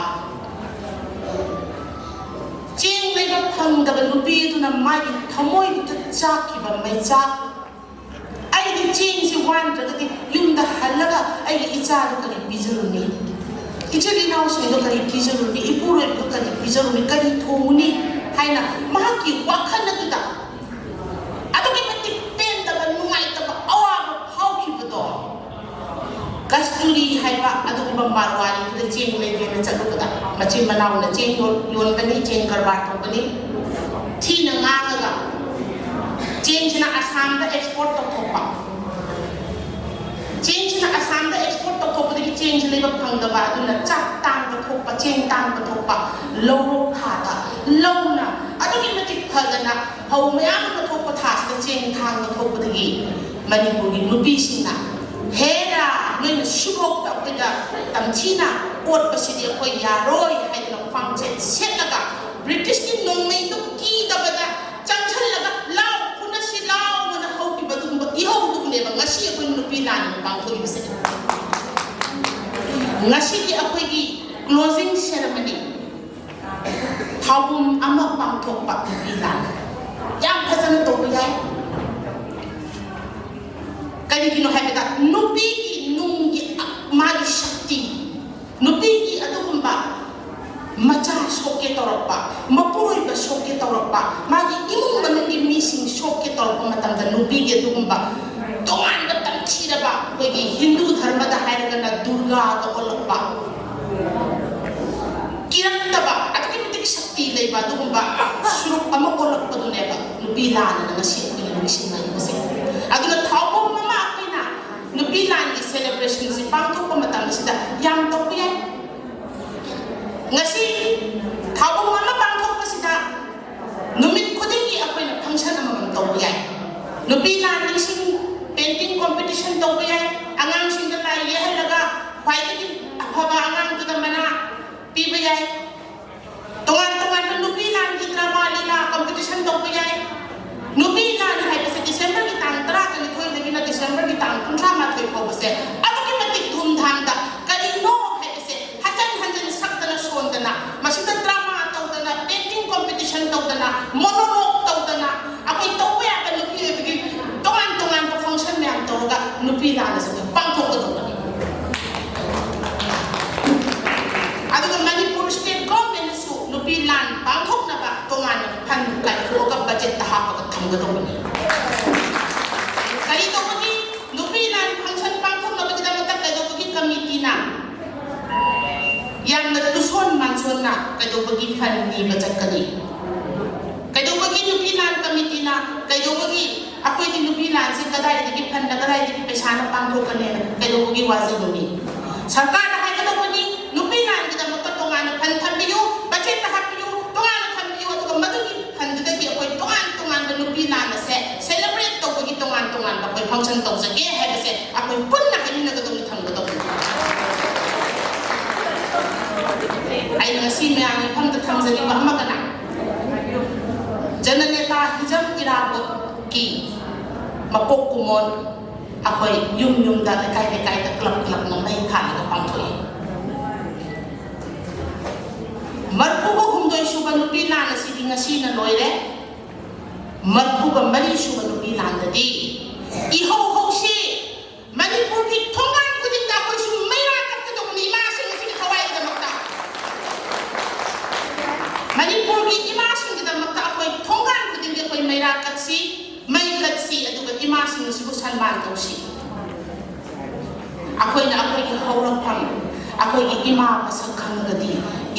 ꯆꯦꯡ ꯂꯩꯕ ꯐꯪꯗꯕ ꯅꯨꯄꯤ ꯑꯗꯨꯅ ꯃꯥꯒꯤ ꯊꯃꯣꯏꯗꯨꯗ ꯆꯥꯛꯈꯤꯕ ꯃꯩꯆꯥꯛ, "ꯑꯩꯗꯤ ꯆꯦꯡꯁꯤ ꯋꯥꯟꯗ꯭ꯔꯒꯗꯤ ꯌꯨꯝꯗ ꯍꯜꯂꯒ ꯑꯩꯒꯤ ꯏꯆꯥꯗꯨ ꯀꯔꯤ ꯄꯤꯖꯔꯨꯅꯤ? ꯏꯆꯤꯜ ꯏꯅꯥꯎꯁꯤꯡꯗꯣ ꯀꯔꯤ ꯄꯤꯖꯔꯨꯅꯤ? ꯏꯄꯨꯔꯣꯏꯕꯗꯣ ꯀꯔꯤ ꯄꯤꯖꯔꯨꯅꯤ? ꯀꯔꯤ ꯊꯣꯡꯉꯨꯅꯤ?" ꯍꯥꯏꯅ ꯃꯍꯥꯛꯀꯤ ꯋꯥꯈꯜ ꯑꯗꯨꯗ ꯑꯗꯨꯛꯀꯤ ꯃꯇꯤꯛ ꯄꯦꯟꯗꯕ, ꯅꯨꯡꯉꯥꯏꯇꯕ, ꯑꯋꯥꯕ ꯐꯥꯎꯈꯤꯕꯗꯣ, ꯀꯁꯇꯨꯔꯤ ꯍꯥꯏꯕ ꯑꯗꯨꯒꯨꯝꯕ ꯃꯥꯔꯋꯥꯔꯤꯗꯨꯗ ꯆꯦꯡ ꯂꯩꯒꯦꯅ ꯆꯠꯂꯨꯕꯗ, ꯃꯆꯤꯟ ꯃꯅꯥꯎꯅ ꯆꯦꯡ ꯌꯣꯟ-, ꯌꯣꯟꯕꯅꯤ, ꯆꯦꯡ ꯀꯔꯕꯥꯔ ꯇꯧꯕꯅꯤ, ꯊꯤꯅ ꯉꯥꯡꯉꯒ ꯆꯦꯡꯁꯤꯅ ꯑꯁꯥꯝꯗ ꯑꯦꯛꯁꯄꯣꯔꯠ ꯇꯧꯊꯣꯛꯄ꯫ ꯆꯦꯡꯁꯤꯅ ꯑꯁꯥꯝꯗ ꯑꯦꯛꯁꯄꯣꯔꯠ ꯇꯧꯊꯣꯛꯄꯗꯒꯤ ꯆꯦꯡꯁꯤ ꯂꯩꯕ ꯐꯪꯗꯕ, ꯑꯗꯨꯅ ꯆꯥꯛ ꯇꯥꯡꯕ ꯊꯣꯛꯄ, ꯆꯦꯡ ꯇꯥꯡꯕ ꯊꯣꯛꯄ, ꯂꯧꯔꯣꯛ ꯊꯥꯗ ꯂꯧꯅ ꯑꯗꯨꯛꯀꯤ ꯃꯇꯤꯛ ꯐꯗꯅ ꯐꯧ ꯃꯌꯥꯝ ꯑꯃ ꯊꯣꯛꯄ ꯊꯥꯁꯤꯗ ꯆꯦꯡ ꯊꯥꯡꯕ ꯊꯣꯛꯄꯗꯒꯤ ꯃꯅꯤꯄꯨꯔꯒꯤ ꯅꯨꯄꯤꯁꯤꯡꯅ, "ꯍꯦꯔꯥ, ꯅꯣꯏꯅ ꯁꯤꯐꯥꯎꯗ ꯑꯩꯈꯣꯏꯗ ꯇꯝꯊꯤꯅ ꯑꯣꯠꯄꯁꯤꯗꯤ ꯑꯩꯈꯣꯏ ꯌꯥꯔꯣꯏ" ꯍꯥꯏꯗꯅ ꯈ꯭ꯋꯥꯡꯆꯦꯠ ꯁꯦꯠꯂꯒ ꯕ꯭ꯔꯤꯇꯤꯁꯀꯤ ꯅꯣꯡꯃꯩꯗꯨ ꯀꯤꯗꯕꯗ ꯆꯪꯁꯜꯂꯒ "ꯂꯥꯎ, ꯐꯨꯅꯁꯤ ꯂꯥꯎ" ꯑꯅ ꯍꯧꯈꯤꯕ ꯑꯗꯨꯒꯨꯝꯕ ꯏꯍꯧꯗꯨꯅꯦꯕ ꯉꯁꯤ ꯑꯩꯈꯣꯏ ꯅꯨꯄꯤ ꯂꯥꯟ ꯄꯥꯡꯊꯣꯛꯏꯕꯁꯦ꯫ ꯉꯁꯤꯒꯤ ꯑꯩꯈꯣꯏꯒꯤ closing ceremony, ꯊꯧꯕꯨꯝ ꯑꯃ ꯄꯥꯡꯊꯣꯛꯄ ꯅꯨꯄꯤ ꯂꯥꯟ ꯌꯥꯝ ꯐꯖꯅ ꯇꯧꯕ ꯌꯥꯏ꯫ ꯀꯔꯤꯒꯤꯅꯣ ꯍꯥꯏꯕꯗ ꯅꯨꯄꯤꯒꯤ ꯅꯨꯡꯒꯤ ꯃꯥꯒꯤ ꯁꯛꯇꯤ, ꯅꯨꯄꯤꯒꯤ ꯑꯗꯨꯒꯨꯝꯕ ꯃꯆꯥ ꯁꯣꯛꯀꯦ ꯇꯧꯔꯛꯄ, ꯃꯄꯨꯔꯣꯏꯕ ꯁꯣꯛꯀꯦ ꯇꯧꯔꯛꯄ, ꯃꯥꯒꯤ ꯏꯃꯨꯡ ꯃꯅꯨꯡꯒꯤ ꯃꯤꯁꯤꯡ ꯁꯣꯛꯀꯦ ꯇꯧꯔꯛꯄ ꯃꯇꯝꯗ ꯅꯨꯄꯤꯒꯤ ꯑꯗꯨꯒꯨꯝꯕ ꯇꯣꯉꯥꯟꯕ ꯇꯝꯊꯤꯔꯕ, ꯑꯩꯈꯣꯏꯒꯤ ꯍꯤꯟꯗꯨ ꯙꯔꯃꯗ ꯍꯥꯏꯔꯒꯅ ꯗꯨꯔꯒꯥꯒ ꯑꯣꯜꯂꯛꯄ, ꯀꯤꯔꯛꯇꯕ, ꯑꯗꯨꯛꯀꯤ ꯃꯇꯤꯛ ꯁꯛꯇꯤ ꯂꯩꯕ ꯑꯗꯨꯒꯨꯝꯕ ꯁꯨꯔꯨꯛ ꯑꯃ ꯑꯣꯜꯂꯛꯄꯗꯨꯅꯦꯕ ꯅꯨꯄꯤ ꯂꯥꯟꯅ ꯉꯁꯤ ꯑꯩꯈꯣꯏꯅ ꯅꯤꯡꯁꯤꯡꯅꯔꯤꯕꯁꯦ꯫ ꯑꯗꯨꯅ ꯊꯧꯕꯨꯝ ꯑꯃ ꯑꯩꯈꯣꯏꯅ ꯅꯨꯄꯤ ꯂꯥꯟꯒꯤ celebrationꯁꯤ ꯄꯥꯡꯊꯣꯛꯄ ꯃꯇꯝꯁꯤꯗ ꯌꯥꯝ ꯇꯧꯕ ꯌꯥꯏ꯫ ꯉꯁꯤ ꯊꯧꯕꯨꯝ ꯑꯃ ꯄꯥꯡꯊꯣꯛꯄꯁꯤꯗ ꯅꯨꯃꯤꯠ ꯈꯨꯗꯤꯡꯒꯤ ꯑꯩꯈꯣꯏꯅ function ꯑꯃꯃꯝ ꯇꯧꯕ ꯌꯥꯏ꯫ ꯅꯨꯄꯤ ꯂꯥꯟ ꯅꯤꯡꯁꯤꯡ painting competition ꯇꯧꯕ ꯌꯥꯏ꯫ ꯑꯉꯥꯡꯁꯤꯡꯗ ꯂꯥꯏ ꯌꯦꯛꯍꯜꯂꯒ ꯈ꯭ꯋꯥꯏꯗꯒꯤ ꯑꯐꯕ ꯑꯉꯥꯡꯗꯨꯗ ꯃꯅꯥ ꯄꯤꯕ ꯌꯥꯏ꯫ ꯇꯣꯉꯥꯟ ꯇꯣꯉꯥꯟꯕ ꯅꯨꯄꯤ ꯂꯥꯟꯒꯤ drama ꯂꯤꯂꯥ competition ꯇꯧꯕ ꯌꯥꯏ꯫ ꯅꯨꯄꯤ ꯂꯥꯟ ꯍꯥꯏꯕꯁꯦ Decemberꯒꯤ ꯇꯥꯡ ꯇꯔꯥꯒ ꯅꯤꯊꯣꯏꯗꯒꯤꯅ Decemberꯒꯤ ꯇꯥꯡ ꯀꯨꯟꯊ꯭ꯔꯥ ꯃꯥꯊꯣꯏ ꯐꯥꯎꯕꯁꯦ ꯑꯗꯨꯛꯀꯤ ꯃꯇꯤꯛ ꯊꯨꯝ ꯊꯥꯡꯗ ꯀꯔꯤ ꯃꯣꯅꯣꯂꯣꯛ ꯇꯧꯗꯅ ꯑꯩꯈꯣꯏ ꯇꯧꯕ ꯌꯥꯕ ꯅꯨꯄꯤ ꯑꯣꯏꯕꯒꯤ ꯇꯣꯉꯥꯟ ꯇꯣꯉꯥꯟꯕ ꯐꯪꯁꯟ ꯃꯌꯥꯝ ꯇꯧꯔꯒ ꯅꯨꯄꯤ ꯂꯥꯟ ꯑꯁꯤ ꯑꯩꯈꯣꯏ ꯄꯥꯡꯊꯣꯛꯀꯗꯧꯕꯅꯤ꯫ ꯑꯗꯨꯒ ꯃꯅꯤꯄꯨꯔ ꯁ꯭ꯇꯦꯠ ꯒꯣꯔꯃꯦꯟꯅꯁꯨ ꯅꯨꯄꯤ ꯂꯥꯟ ꯄꯥꯡꯊꯣꯛꯅꯕ ꯇꯣꯉꯥꯟꯅ ꯐꯟ ꯀꯥꯏꯊꯣꯛꯑꯒ ꯕꯖꯦꯠꯇ ꯍꯥꯞꯄꯒ ꯊꯝꯒꯗꯧꯕꯅꯤ꯫ ꯀꯔꯤ ꯇꯧꯕꯒꯤ? ꯅꯨꯄꯤ ꯂꯥꯟ ꯐꯪꯁꯟ ꯄꯥꯡꯊꯣꯛꯅꯕꯒꯤꯗꯃꯛꯇ ꯀꯩꯗꯧꯕꯒꯤ ꯀꯃꯤꯇꯤꯅ ꯌꯥꯝꯅ ꯇꯨꯁꯣꯟ ꯃꯥꯟꯁꯣꯟꯅ ꯀꯩꯗꯧꯕꯒꯤ ꯐꯟ ꯅꯤꯕ ꯆꯠꯀꯅꯤ? ꯀꯩꯗꯧꯕꯒꯤ ꯅꯨꯄꯤ ꯂꯥꯟ ꯀꯃꯤꯇꯤꯅ, ꯀꯩꯗꯧꯕꯒꯤ ꯑꯩꯈꯣꯏꯒꯤ ꯅꯨꯄꯤ ꯂꯥꯟꯁꯤ ꯀꯗꯥꯏꯗꯒꯤ ꯐꯟꯅ, ꯀꯗꯥꯏꯗꯒꯤ ꯄꯩꯁꯥꯅ ꯄꯥꯡꯊꯣꯛꯀꯅꯦꯅ ꯀꯩꯗꯧꯕꯒꯤ ꯋꯥꯖꯕꯅꯤ? ꯁꯔꯀꯥꯔꯗ ꯍꯥꯏꯒꯗꯧꯕꯅꯤ, ꯅꯨꯄꯤ ꯂꯥꯟꯒꯤꯗꯃꯛꯇ ꯇꯣꯉꯥꯟꯅ ꯐꯟ ꯊꯝꯕꯤꯌꯨ, ꯕꯖꯦꯠꯇ ꯍꯥꯞꯄꯤꯌꯨ, ꯇꯣꯉꯥꯟꯅ ꯊꯝꯕꯤꯌꯨ, ꯑꯗꯨꯒ ꯃꯗꯨꯒꯤ ꯐꯟꯗꯨꯗꯒꯤ ꯑꯩꯈꯣꯏ ꯇꯣꯉꯥꯟ ꯇꯣꯉꯥꯟꯕ ꯅꯨꯄꯤ ꯂꯥꯟ ꯑꯁꯦ ꯁꯦꯂꯦꯕ꯭ꯔꯦꯠ ꯇꯧꯕꯒꯤ ꯇꯣꯉꯥꯟ ꯇꯣꯉꯥꯟꯕ ꯑꯩꯈꯣꯏ ꯐꯪꯁꯟ ꯇꯧꯖꯒꯦ ꯍꯥꯏꯕꯁꯦ ꯑꯩꯈꯣꯏ ꯄꯨꯟꯅ ꯍꯥꯏꯃꯤꯟꯅꯒꯗꯧꯅꯤ, ꯊꯝꯒꯗꯧꯅꯤ꯫ ꯑꯩꯅ ꯉꯁꯤ ꯃꯌꯥꯝꯒꯤ ꯃꯐꯝꯗ ꯊꯝꯖꯅꯤꯡꯕ ꯑꯃꯒꯅ, ꯖꯅꯅꯦꯇꯥ ꯍꯤꯖꯝ ꯏꯔꯥꯕꯣꯠꯀꯤ ꯃꯄꯣꯛ ꯀꯨꯝꯑꯣꯟ ꯑꯩꯈꯣꯏ ꯌꯨꯝ ꯌꯨꯝꯗ, ꯂꯩꯀꯥꯏ ꯂꯩꯀꯥꯏꯗ, ꯀ꯭ꯂꯕ ꯀ꯭ꯂꯕꯅ ꯃꯩ ꯊꯥꯜꯂꯒ ꯄꯥꯡꯊꯣꯛꯏ꯫ ꯃꯔꯐꯨꯒ ꯍꯨꯝꯗꯣꯏ ꯁꯨꯕ ꯅꯨꯄꯤ ꯂꯥꯟ ꯑꯁꯤꯗꯤ ꯉꯁꯤꯅ ꯂꯣꯏꯔꯦ꯫ ꯃꯔꯐꯨꯒ ꯃꯔꯤ ꯁꯨꯕ ꯅꯨꯄꯤ ꯂꯥꯟꯗꯗꯤ ꯏꯍꯧ ꯍꯧꯁꯤ꯫ ꯃꯅꯤꯄꯨꯔꯒꯤ ꯊꯣꯡꯒꯥꯟ ꯈꯨꯗꯤꯡꯗ ꯑꯩꯈꯣꯏꯁꯨ ꯃꯩꯔꯥ ꯀꯠꯀꯗꯧꯕꯅꯤ ꯏꯃꯥꯁꯤꯡ ꯑꯁꯤꯒꯤ ꯊꯋꯥꯏꯒꯤꯗꯃꯛꯇ꯫ ꯃꯅꯤꯄꯨꯔꯒꯤ ꯏꯃꯥꯁꯤꯡꯒꯤꯗꯃꯛꯇ ꯑꯩꯈꯣꯏ ꯊꯣꯡꯒꯥꯟ ꯈꯨꯗꯤꯡꯒꯤ ꯑꯩꯈꯣꯏ ꯃꯩꯔꯥ ꯀꯠꯁꯤ, ꯃꯩ ꯀꯠꯁꯤ, ꯑꯗꯨꯒ ꯏꯃꯥꯁꯤꯡ ꯑꯁꯤꯕꯨ ꯁꯟꯃꯥꯟ ꯇꯧꯁꯤ꯫ ꯑꯩꯈꯣꯏꯅ ꯑꯩꯈꯣꯏꯒꯤ ꯍꯧꯔꯛꯐꯝ, ꯑꯩꯈꯣꯏꯒꯤ ꯏꯃꯥ ꯃꯁꯛ ꯈꯪꯉꯒꯗꯤ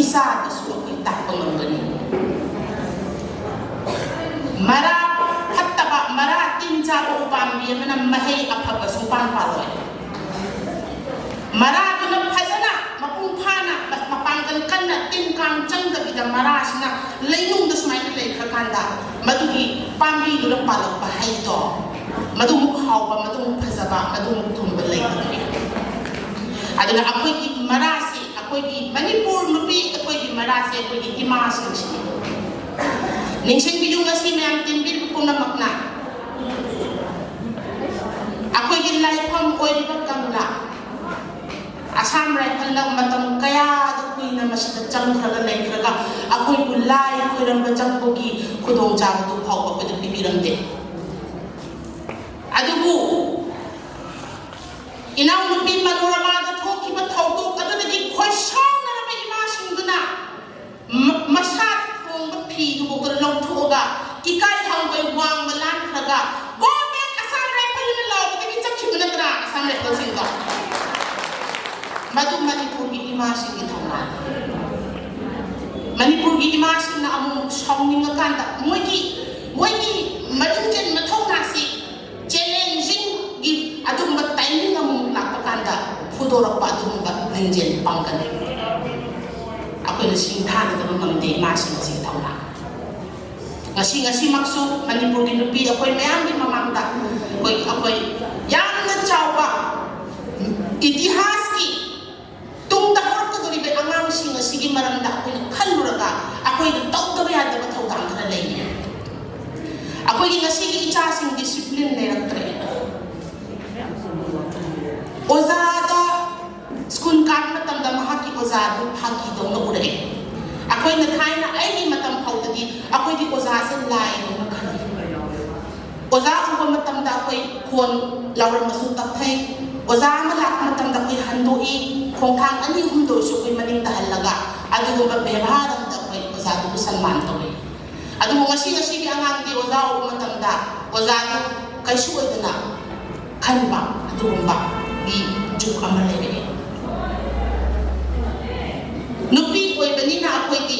ꯏꯆꯥꯗꯁꯨ ꯑꯩꯈꯣꯏ ꯇꯥꯛꯄ ꯉꯝꯒꯅꯤ꯫ ꯃꯔꯥ ꯐꯠꯇꯕ, ꯃꯔꯥ ꯇꯤꯟ ꯆꯥꯕ ꯎꯄꯥꯝꯕꯤ ꯑꯃꯅ ꯃꯍꯩ ꯑꯐꯕ ꯁꯨꯡꯄꯥꯟ ꯄꯥꯜꯂꯣꯏ꯫ ꯃꯔꯥꯗꯨꯅ ꯐꯖꯅ ꯃꯄꯨꯡ ꯐꯥꯅ ꯃ-, ꯃꯄꯥꯡꯒꯜ ꯀꯟꯅ ꯇꯤꯟ ꯀꯥꯡ ꯆꯪꯗꯕꯤꯗ ꯃꯔꯥꯁꯤꯅ ꯂꯩꯅꯨꯡꯗ ꯁꯨꯃꯥꯏꯅ ꯂꯩꯈ꯭ꯔꯀꯥꯟꯗ ꯃꯗꯨꯒꯤ ꯄꯥꯝꯕꯤꯗꯨꯅ ꯄꯥꯜꯂꯛꯄ ꯍꯩꯗꯣ ꯃꯗꯨꯃꯨꯛ ꯍꯥꯎꯕ, ꯃꯗꯨꯃꯨꯛ ꯐꯖꯕ, ꯃꯗꯨꯃꯨꯛ ꯊꯨꯝꯕ ꯂꯩꯇꯕꯅꯤ꯫ ꯑꯗꯨꯅ ꯑꯩꯈꯣꯏꯒꯤ ꯃꯔꯥꯁꯤ, ꯑꯩꯈꯣꯏꯒꯤ ꯃꯅꯤꯄꯨꯔ ꯅꯨꯄꯤ, ꯑꯩꯈꯣꯏꯒꯤ ꯃꯔꯥꯁꯦ ꯑꯩꯈꯣꯏꯒꯤ ꯏꯃꯥꯁꯤꯡꯁꯤꯅꯤ꯫ ꯅꯤꯡꯁꯤꯡꯕꯤꯌꯨ, ꯉꯁꯤ ꯃꯌꯥꯝ ꯇꯤꯟꯕꯤꯔꯤꯕ ꯄꯨꯝꯅꯃꯛꯅ ꯑꯩꯈꯣꯏꯒꯤ ꯂꯥꯏꯐꯝ ꯑꯣꯏꯔꯤꯕ ꯀꯪꯂꯥ, ꯑꯁꯥꯝ ꯔꯥꯏꯐꯜꯅ ꯃꯇꯝ ꯀꯌꯥꯗ ꯀꯨꯏꯅ ꯃꯁꯤꯗ ꯆꯪꯈ꯭ꯔꯒ ꯂꯩꯈ꯭ꯔꯒ ꯑꯩꯈꯣꯏꯕꯨ ꯂꯥꯏ ꯈꯣꯏꯔꯝꯕ ꯆꯪꯕꯒꯤ ꯈꯨꯗꯣꯡꯆꯥꯕꯗꯨ ꯐꯥꯎꯕ ꯑꯩꯈꯣꯏꯗ ꯄꯤꯕꯤꯔꯝꯗꯦ꯫ ꯑꯗꯨꯕꯨ ꯏꯅꯥꯎꯅꯨꯄꯤ ꯃꯅꯣꯔꯃꯥꯗ ꯊꯣꯛꯈꯤꯕ ꯊꯧꯗꯣꯛ ꯑꯗꯨꯗꯒꯤ ꯈꯣꯏꯁꯥꯎꯅꯔꯕ ꯏꯃꯥꯁꯤꯡꯗꯨꯅ ꯃ-, ꯃꯁꯥꯗ ꯊꯣꯡꯕ ꯐꯤꯗꯨꯐꯥꯎꯗ ꯂꯧꯊꯣꯛꯑꯒ, ꯏꯀꯥꯏ ꯍꯪꯒꯣꯏ ꯋꯥꯡꯃ ꯂꯥꯟꯈ꯭ꯔꯒ, "Go back Assam Rifle" ꯍꯥꯏꯅ ꯂꯥꯎꯕꯗꯒꯤ ꯆꯠꯈꯤꯕ ꯅꯠꯇ꯭ꯔꯥ ꯑꯁꯥꯝ ꯔꯥꯏꯐꯜꯁꯤꯡꯗꯣ? ꯃꯗꯨ ꯃꯅꯤꯄꯨꯔꯒꯤ ꯏꯃꯥꯁꯤꯡꯒꯤ ꯊꯧꯅꯥꯅꯤ꯫ ꯃꯅꯤꯄꯨꯔꯒꯤ ꯏꯃꯥꯁꯤꯡꯅ ꯑꯃꯨꯛ ꯁꯥꯎꯅꯤꯡꯉꯀꯥꯟꯗ ꯃꯣꯏꯒꯤ, ꯃꯣꯏꯒꯤ ꯃꯔꯤꯡꯖꯦꯜ ꯃꯊꯧꯅꯥꯁꯤ ꯆꯦꯂꯦꯟꯖꯤꯡꯒꯤ ꯑꯗꯨꯒꯨꯝꯕ ꯇꯥꯏꯃꯤꯡ ꯑꯃꯃꯨꯛ ꯂꯥꯛꯄ ꯀꯥꯟꯗ ꯐꯨꯗꯣꯔꯛꯄ ꯑꯗꯨꯒꯨꯝꯕ ꯂꯤꯡꯖꯦꯜ ꯄꯥꯡꯒꯜ ꯑꯩꯈꯣꯏꯅ ꯁꯤꯡꯊꯥꯅꯗꯕ ꯉꯝꯗꯦ ꯏꯃꯥꯁꯤꯡ ꯑꯁꯤꯒꯤ ꯊꯧꯅꯥ꯫ ꯉꯁꯤ, ꯉꯁꯤꯃꯛꯁꯨ ꯃꯅꯤꯄꯨꯔꯒꯤ ꯅꯨꯄꯤ ꯑꯩꯈꯣꯏ ꯃꯌꯥꯝꯒꯤ ꯃꯃꯥꯡꯗ ꯑꯩꯈꯣꯏ, ꯑꯩꯈꯣꯏ ꯌꯥꯝꯅ ꯆꯥꯎꯕ ꯏꯇꯤꯍꯥꯁꯀꯤ ꯇꯨꯡꯗ ꯍꯧꯔꯛꯀꯗꯧꯔꯤꯕ ꯑꯉꯥꯡꯁꯤꯡ ꯑꯁꯤꯒꯤ ꯃꯔꯝꯗ ꯑꯩꯈꯣꯏꯅ ꯈꯜꯂꯨꯔꯒ ꯑꯩꯈꯣꯏꯅ ꯇꯧꯗꯕ ꯌꯥꯗꯕ ꯊꯧꯗꯥꯡ ꯈꯔ ꯂꯩꯔꯤ꯫ ꯑꯩꯈꯣꯏꯒꯤ ꯉꯁꯤꯒꯤ ꯏꯆꯥꯁꯤꯡ ꯗꯤꯁꯤꯄ꯭ꯂꯤꯟ ꯂꯩꯔꯛꯇ꯭ꯔꯦ꯫ ꯑꯣꯖꯥꯗ, ꯁ꯭ꯀꯨꯜ ꯀꯥꯕ ꯃꯇꯝꯗ ꯃꯍꯥꯛꯀꯤ ꯑꯣꯖꯥꯗꯨ ꯐꯥꯒꯤꯗꯧꯅ ꯎꯔꯛꯑꯦ꯫ ꯑꯩꯈꯣꯏꯅ ꯊꯥꯏꯅ, ꯑꯩꯒꯤ ꯃꯇꯝ ꯐꯥꯎꯗꯗꯤ ꯑꯩꯈꯣꯏꯗꯤ ꯑꯣꯖꯥꯁꯦ ꯂꯥꯏꯗꯧꯅ ꯈꯜꯂꯤ꯫ ꯑꯣꯖꯥ ꯎꯕ ꯃꯇꯝꯗ ꯑꯩꯈꯣꯏ ꯈꯣꯟ ꯂꯥꯎꯔꯝꯕꯁꯨ ꯇꯞꯊꯩ꯫ ꯑꯣꯖꯥ ꯑꯃ ꯂꯥꯛꯄ ꯃꯇꯝꯗ ꯑꯩꯈꯣꯏ ꯍꯟꯗꯣꯛꯏ, ꯈꯣꯡꯊꯥꯡ ꯑꯅꯤ ꯑꯍꯨꯝꯗ ꯑꯣꯏꯔꯁꯨ ꯑꯩꯈꯣꯏ ꯃꯅꯤꯡꯗ ꯍꯜꯂꯒ ꯑꯗꯨꯒꯨꯝꯕ ꯕꯦꯕꯥꯔ ꯑꯃꯗ ꯑꯩꯈꯣꯏ ꯑꯣꯖꯥꯗꯨꯕꯨ ꯁꯟꯃꯥꯟ ꯇꯧꯏ꯫ ꯑꯗꯨꯕꯨ ꯉꯁꯤ, ꯉꯁꯤꯒꯤ ꯑꯉꯥꯡꯗꯤ ꯑꯣꯖꯥ ꯎꯕ ꯃꯇꯝꯗ ꯑꯣꯖꯥꯗꯨ ꯀꯩꯁꯨ ꯑꯣꯏꯗꯅ ꯈꯟꯕ ꯑꯗꯨꯒꯨꯝꯕꯒꯤ ꯖꯨꯛ ꯑꯃ ꯂꯩꯔꯛꯑꯦ꯫ ꯅꯨꯄꯤ ꯑꯣꯏꯕꯅꯤꯅ ꯑꯩꯈꯣꯏꯗꯤ,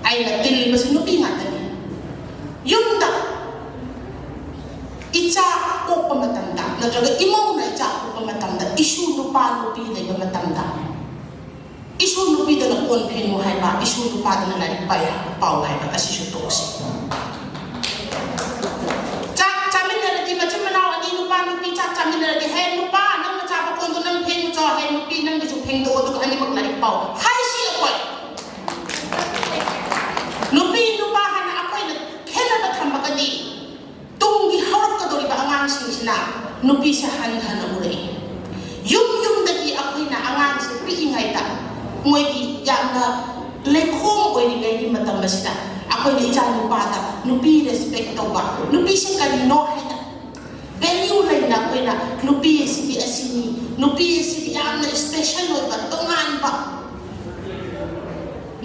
ꯑꯩꯅ ꯇꯤꯜꯂꯤꯕꯁꯤ ꯅꯨꯄꯤ ꯉꯥꯛꯇꯅꯤ꯫ ꯌꯨꯝꯗ ꯏꯆꯥ ꯄꯣꯛꯄ ꯃꯇꯝꯗ ꯅꯠꯇ꯭ꯔꯒ ꯏꯃꯧꯅ ꯏꯆꯥ ꯄꯣꯛꯄ ꯃꯇꯝꯗ, ꯏꯁꯨ ꯅꯨꯄꯥ ꯅꯨꯄꯤ ꯂꯩꯕ ꯃꯇꯝꯗ, ꯏꯁꯨ ꯅꯨꯄꯤꯗꯅ ꯀꯣꯟ ꯐꯦꯡꯉꯨ ꯍꯥꯏꯕ, ꯏꯁꯨ ꯅꯨꯄꯥꯗꯅ ꯂꯥꯏꯔꯤꯛ ꯄꯥꯏ-, ꯄꯥꯎ ꯍꯥꯏꯕ ꯑꯁꯤꯁꯨ ꯇꯣꯛꯁꯤ꯫ ꯆꯥꯛ ꯆꯥꯃꯤꯟꯅꯔꯗꯤ, ꯃꯆꯤꯟ ꯃꯅꯥꯎ ꯑꯅꯤ ꯅꯨꯄꯥ ꯅꯨꯄꯤ ꯆꯥꯛ ꯆꯥꯃꯤꯟꯅꯔꯗꯤ, "ꯍꯦ ꯅꯨꯄꯥ, ꯅꯪꯅ ꯆꯥꯕ ꯀꯣꯟꯗꯣ ꯅꯪ ꯐꯦꯡꯉꯨ ꯆꯣ, ꯍꯦ ꯅꯨꯄꯤ, ꯅꯪꯒꯤꯁꯨ ꯐꯦꯡꯗꯣꯛꯑꯣ, ꯑꯗꯨꯒ ꯑꯅꯤꯃꯛ ꯂꯥꯏꯔꯤꯛ ꯄꯥꯎ" ꯍꯥꯏꯁꯤ ꯑꯩꯈꯣꯏ꯫ ꯅꯨꯄꯤ ꯅꯨꯄꯥ ꯍꯥꯏꯅ ꯑꯩꯈꯣꯏꯅ ꯈꯦꯠꯅꯕ ꯊꯝꯃꯒꯗꯤ ꯇꯨꯡꯒꯤ ꯍꯧꯔꯛꯀꯗꯧꯔꯤꯕ ꯑꯉꯥꯡꯁꯤꯡꯁꯤꯅ ꯅꯨꯄꯤꯁꯦ ꯍꯟꯊꯅ ꯎꯔꯛꯏ꯫ ꯌꯨꯝ ꯌꯨꯝꯗꯒꯤ ꯑꯩꯈꯣꯏꯅ ꯑꯉꯥꯡꯁꯦ ꯄꯤꯛꯏꯉꯩꯗ ꯃꯣꯏꯒꯤ ꯌꯥꯝꯅ ꯂꯩꯈꯣꯝ ꯑꯣꯏꯔꯤꯉꯩꯒꯤ ꯃꯇꯝ ꯑꯁꯤꯗ ꯑꯩꯈꯣꯏꯅ ꯏꯆꯥ ꯅꯨꯄꯥꯗ ꯅꯨꯄꯤ ꯔꯦꯁꯄꯦꯛ ꯇꯧꯕ, ꯅꯨꯄꯤꯁꯦ ꯀꯔꯤꯅꯣ ꯍꯥꯏꯅ ꯚꯦꯂ꯭ꯌꯨ ꯂꯩꯅ ꯑꯩꯈꯣꯏꯅ ꯅꯨꯄꯤ ꯑꯁꯤꯗꯤ ꯑꯁꯤꯅꯤ, ꯅꯨꯄꯤ ꯑꯁꯤꯗꯤ ꯌꯥꯝꯅ ꯏꯁꯄꯦꯁꯦꯜ ꯑꯣꯏꯕ, ꯇꯣꯉꯥꯟꯕ,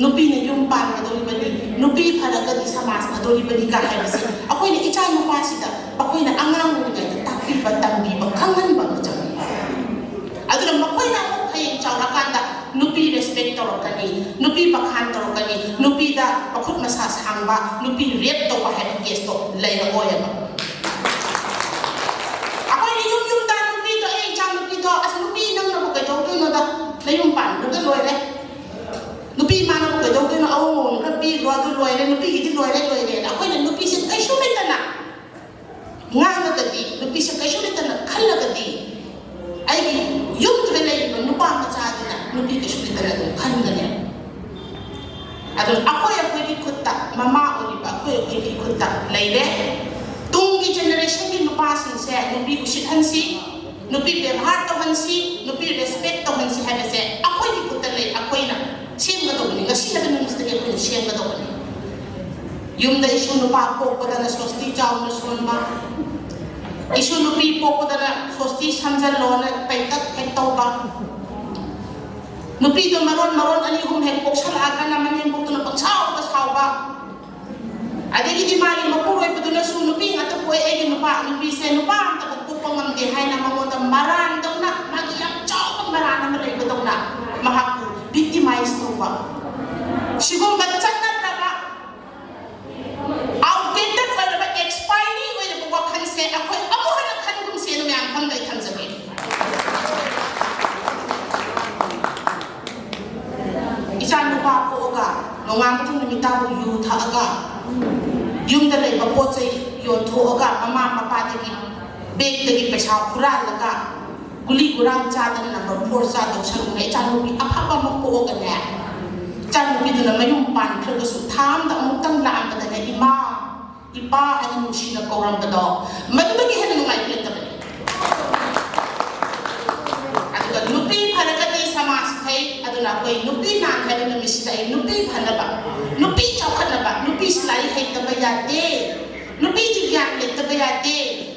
ꯅꯨꯄꯤꯅ ꯌꯨꯝ ꯄꯥꯟꯒꯗꯧꯔꯤꯕꯅꯤ, ꯅꯨꯄꯤ ꯐꯔꯒꯗꯤ ꯁꯃꯥꯖ ꯐꯗꯧꯔꯤꯕꯅꯤꯒ ꯍꯥꯏꯕꯁꯦ ꯑꯩꯈꯣꯏꯅ ꯏꯆꯥ ꯅꯨꯄꯥꯁꯤꯗ ꯑꯩꯈꯣꯏꯅ ꯑꯉꯥꯡ ꯑꯣꯏꯔꯤꯉꯩꯗ ꯇꯥꯛꯄꯤꯕ, ꯇꯝꯕꯤꯕ, ꯈꯪꯍꯟꯕ ꯑꯃ ꯆꯪꯉꯤ꯫ ꯑꯗꯨꯅ ꯃꯈꯣꯏꯅ ꯑꯃꯨꯛ ꯍꯌꯦꯡ ꯆꯥꯎꯔꯀꯥꯟꯗ ꯅꯨꯄꯤ ꯔꯦꯁꯄꯦꯛ ꯇꯧꯔꯛꯀꯅꯤ, ꯅꯨꯄꯤ ꯕꯈꯥꯟ ꯇꯧꯔꯛꯀꯅꯤ, ꯅꯨꯄꯤꯗ ꯃꯈꯨꯠ ꯃꯁꯥ ꯁꯥꯡꯕ, ꯅꯨꯄꯤ ꯔꯦꯞ ꯇꯧꯕ ꯍꯥꯏꯕ ꯀꯦꯁꯇꯣ ꯂꯩꯔꯛꯑꯣꯏꯕ꯫ ꯑꯩꯈꯣꯏꯅ ꯌꯨꯝ ꯌꯨꯝꯗ ꯅꯨꯄꯤꯗꯣ, "ꯑꯦ, ꯏꯆꯥ ꯅꯨꯄꯤꯗꯣ, ꯑꯁ, ꯅꯨꯄꯤ ꯅꯪꯅꯕꯨ ꯀꯩꯗꯧꯗꯣꯏꯅꯣꯗ, ꯅꯌꯨꯝ ꯄꯥꯟꯈ꯭ꯔꯒ ꯂꯣꯏꯔꯦ, ꯅꯨꯄꯤ ꯏꯃꯥꯅꯕꯨ ꯀꯩꯗꯧꯗꯣꯏꯅꯣ, ꯑꯋꯣ ꯃꯣꯟ ꯈꯔ ꯄꯤꯈ꯭ꯔꯣ, ꯑꯗꯨ ꯂꯣꯏꯔꯦ, ꯅꯨꯄꯤꯒꯤꯗꯤ ꯂꯣꯏꯔꯦ, ꯂꯣꯏꯔꯦꯅ" ꯑꯩꯈꯣꯏꯅ ꯅꯨꯄꯤꯁꯦ ꯀꯩꯁꯨ ꯂꯩꯇꯅ ꯉꯥꯡꯉꯒꯗꯤ, ꯅꯨꯄꯤꯁꯦ ꯀꯩꯁꯨ ꯂꯩꯇꯅ ꯈꯜꯂꯒꯗꯤ, ꯑꯩꯒꯤ ꯌꯨꯝꯗꯨꯗ ꯂꯩꯔꯤꯕ ꯅꯨꯄꯥ ꯃꯆꯥꯗꯨꯅ ꯅꯨꯄꯤ ꯀꯩꯁꯨ ꯂꯩꯇꯅ ꯑꯗꯨꯝ ꯈꯟꯒꯅꯤ꯫ ꯑꯗꯨꯅ ꯑꯩꯈꯣꯏ ꯑꯩꯈꯣꯏꯒꯤ ꯈꯨꯠꯇ, ꯃꯃꯥ ꯑꯣꯏꯔꯤꯕ ꯑꯩꯈꯣꯏ ꯑꯩꯈꯣꯏꯒꯤ ꯈꯨꯠꯇ ꯂꯩꯔꯦ꯫ ꯇꯨꯡꯒꯤ ꯖꯦꯅꯦꯔꯦꯁꯟꯒꯤ ꯅꯨꯄꯥꯁꯤꯡꯁꯦ ꯅꯨꯄꯤ ꯎꯁꯤꯠꯍꯟꯁꯤ, ꯅꯨꯄꯤ ꯕꯦꯕꯥꯔ ꯇꯧꯍꯟꯁꯤ, ꯅꯨꯄꯤ ꯔꯦꯁꯄꯦꯛ ꯇꯧꯍꯟꯁꯤ ꯍꯥꯏꯕꯁꯦ ꯑꯩꯈꯣꯏꯒꯤ ꯈꯨꯠꯇ ꯂꯩ꯫ ꯑꯩꯈꯣꯏꯅ ꯁꯦꯝꯒꯗꯧꯕꯅꯤ, ꯉꯁꯤ ꯍꯥꯏꯕ ꯅꯨꯃꯤꯠꯁꯤꯗꯒꯤ ꯑꯩꯈꯣꯏꯅ ꯁꯦꯝꯒꯗꯧꯕꯅꯤ꯫ ꯌꯨꯝꯗ ꯏꯁꯨ ꯅꯨꯄꯥ ꯄꯣꯛꯄꯗꯅ ꯁꯣꯁꯇꯤ ꯆꯥꯎꯅ ꯁꯣꯟꯕ, ꯏꯁꯨ ꯅꯨꯄꯤ ꯄꯣꯛꯄꯗꯅ ꯁꯣꯁꯇꯤ ꯁꯝꯖꯜꯂꯣꯅ ꯄꯩꯇꯛ ꯍꯦꯛ ꯇꯧꯕ, ꯅꯨꯄꯤꯗꯣ ꯃꯔꯣꯟ ꯃꯔꯣꯟ ꯑꯅꯤ ꯑꯍꯨꯝ ꯍꯦꯛ ꯄꯣꯛꯁꯜꯂꯛꯑꯒꯅ ꯃꯅꯦꯝꯄꯣꯛꯇꯨꯅ ꯄꯪꯁꯥꯎꯗ ꯁꯥꯎꯕ, ꯑꯗꯒꯤꯗꯤ ꯃꯥꯒꯤ ꯃꯄꯨꯔꯣꯏꯕꯗꯨꯅꯁꯨ ꯅꯨꯄꯤ ꯉꯥꯛꯇ ꯄꯣꯛꯑꯦ, ꯑꯩꯒꯤ ꯅꯨꯄꯥ, ꯅꯨꯄꯤꯁꯦ ꯅꯨꯄꯥ ꯑꯝꯇꯕꯨ ꯄꯣꯛꯄ ꯉꯝꯗꯦ ꯍꯥꯏꯅ ꯃꯉꯣꯟꯗ ꯃꯔꯥꯟꯗꯧꯅ, ꯃꯥꯒꯤ ꯌꯥꯝ ꯆꯥꯎꯕ ꯃꯔꯥꯟ ꯑꯃ ꯂꯩꯕꯗꯧꯅ ꯃꯍꯥꯛꯄꯨ ꯚꯤꯛꯇꯤꯃꯥꯏꯁ ꯇꯧꯕ, ꯁꯤꯒꯨꯝꯕ ꯆꯠꯅꯗ꯭ꯔꯕ, ꯑꯥꯎꯠꯗꯦꯇꯦꯠ ꯑꯣꯏꯔꯕ, ꯑꯦꯛꯁꯄꯥꯏꯔꯤ ꯑꯣꯏꯔꯕ ꯋꯥꯈꯜꯁꯦ ꯑꯩꯈꯣꯏ ꯑꯃꯨꯛ ꯍꯟꯅ ꯈꯟꯒꯨꯝꯁꯦꯅ ꯃꯌꯥꯝ ꯈꯟꯕ ꯑꯩ ꯊꯝꯖꯒꯦ꯫ ꯏꯆꯥ ꯅꯨꯄꯥ ꯄꯣꯛꯑꯒ ꯅꯣꯡꯉꯥꯟꯕꯗꯒꯤ ꯅꯨꯃꯤꯠ ꯇꯥꯕꯨ ꯌꯨ ꯊꯛꯑꯒ, ꯌꯨꯝꯗ ꯂꯩꯕ ꯄꯣꯠ ꯆꯩ ꯌꯣꯟꯊꯣꯛꯑꯒ, ꯃꯃꯥ ꯃꯄꯥꯗꯒꯤ ꯕꯦꯛꯇꯒꯤ ꯄꯩꯁꯥ ꯍꯨꯔꯥꯜꯂꯒ, ꯒꯨꯂꯤ ꯒꯨꯔꯥꯡ ꯆꯥꯗꯅ ꯅꯝꯕꯔ ꯐꯣꯔ ꯆꯥꯗꯧ ꯁꯔꯨꯛꯅꯦ, ꯏꯆꯥꯅꯨꯄꯤ ꯑꯐꯕ ꯑꯃ ꯄꯣꯛꯑꯒꯅꯦ, ꯏꯆꯥꯅꯨꯄꯤꯗꯨꯅ ꯃꯌꯨꯝ ꯄꯥꯟꯈ꯭ꯔꯒꯁꯨ ꯊꯥ ꯑꯃꯗ ꯑꯃꯨꯛꯇꯪ ꯂꯥꯛꯑꯝꯕꯗꯅꯦ, "ꯏꯃꯥ, ꯏꯄꯥ" ꯍꯥꯏꯅ ꯅꯨꯡꯁꯤꯅ ꯀꯧꯔꯝꯕꯗꯣ, ꯃꯗꯨꯗꯒꯤ ꯍꯦꯟꯅ ꯅꯨꯡꯉꯥꯏꯕ ꯂꯩꯇꯕꯅꯤ꯫ ꯑꯗꯨꯒ ꯅꯨꯄꯤ ꯐꯔꯒꯗꯤ ꯁꯃꯥꯖ ꯐꯩ꯫ ꯑꯗꯨꯅ ꯑꯩꯈꯣꯏ ꯅꯨꯄꯤ ꯅꯥꯟ ꯍꯥꯏꯕ ꯅꯨꯃꯤꯠꯁꯤꯗ ꯑꯩ ꯅꯨꯄꯤ ꯐꯅꯕ, ꯅꯨꯄꯤ ꯆꯥꯎꯈꯠꯅꯕ, ꯅꯨꯄꯤꯁꯤ ꯂꯥꯏꯔꯤꯛ ꯍꯩꯇꯕ ꯌꯥꯗꯦ, ꯅꯨꯄꯤꯗꯤ ꯒ꯭ꯌꯥꯟ ꯂꯩꯇꯕ ꯌꯥꯗꯦ,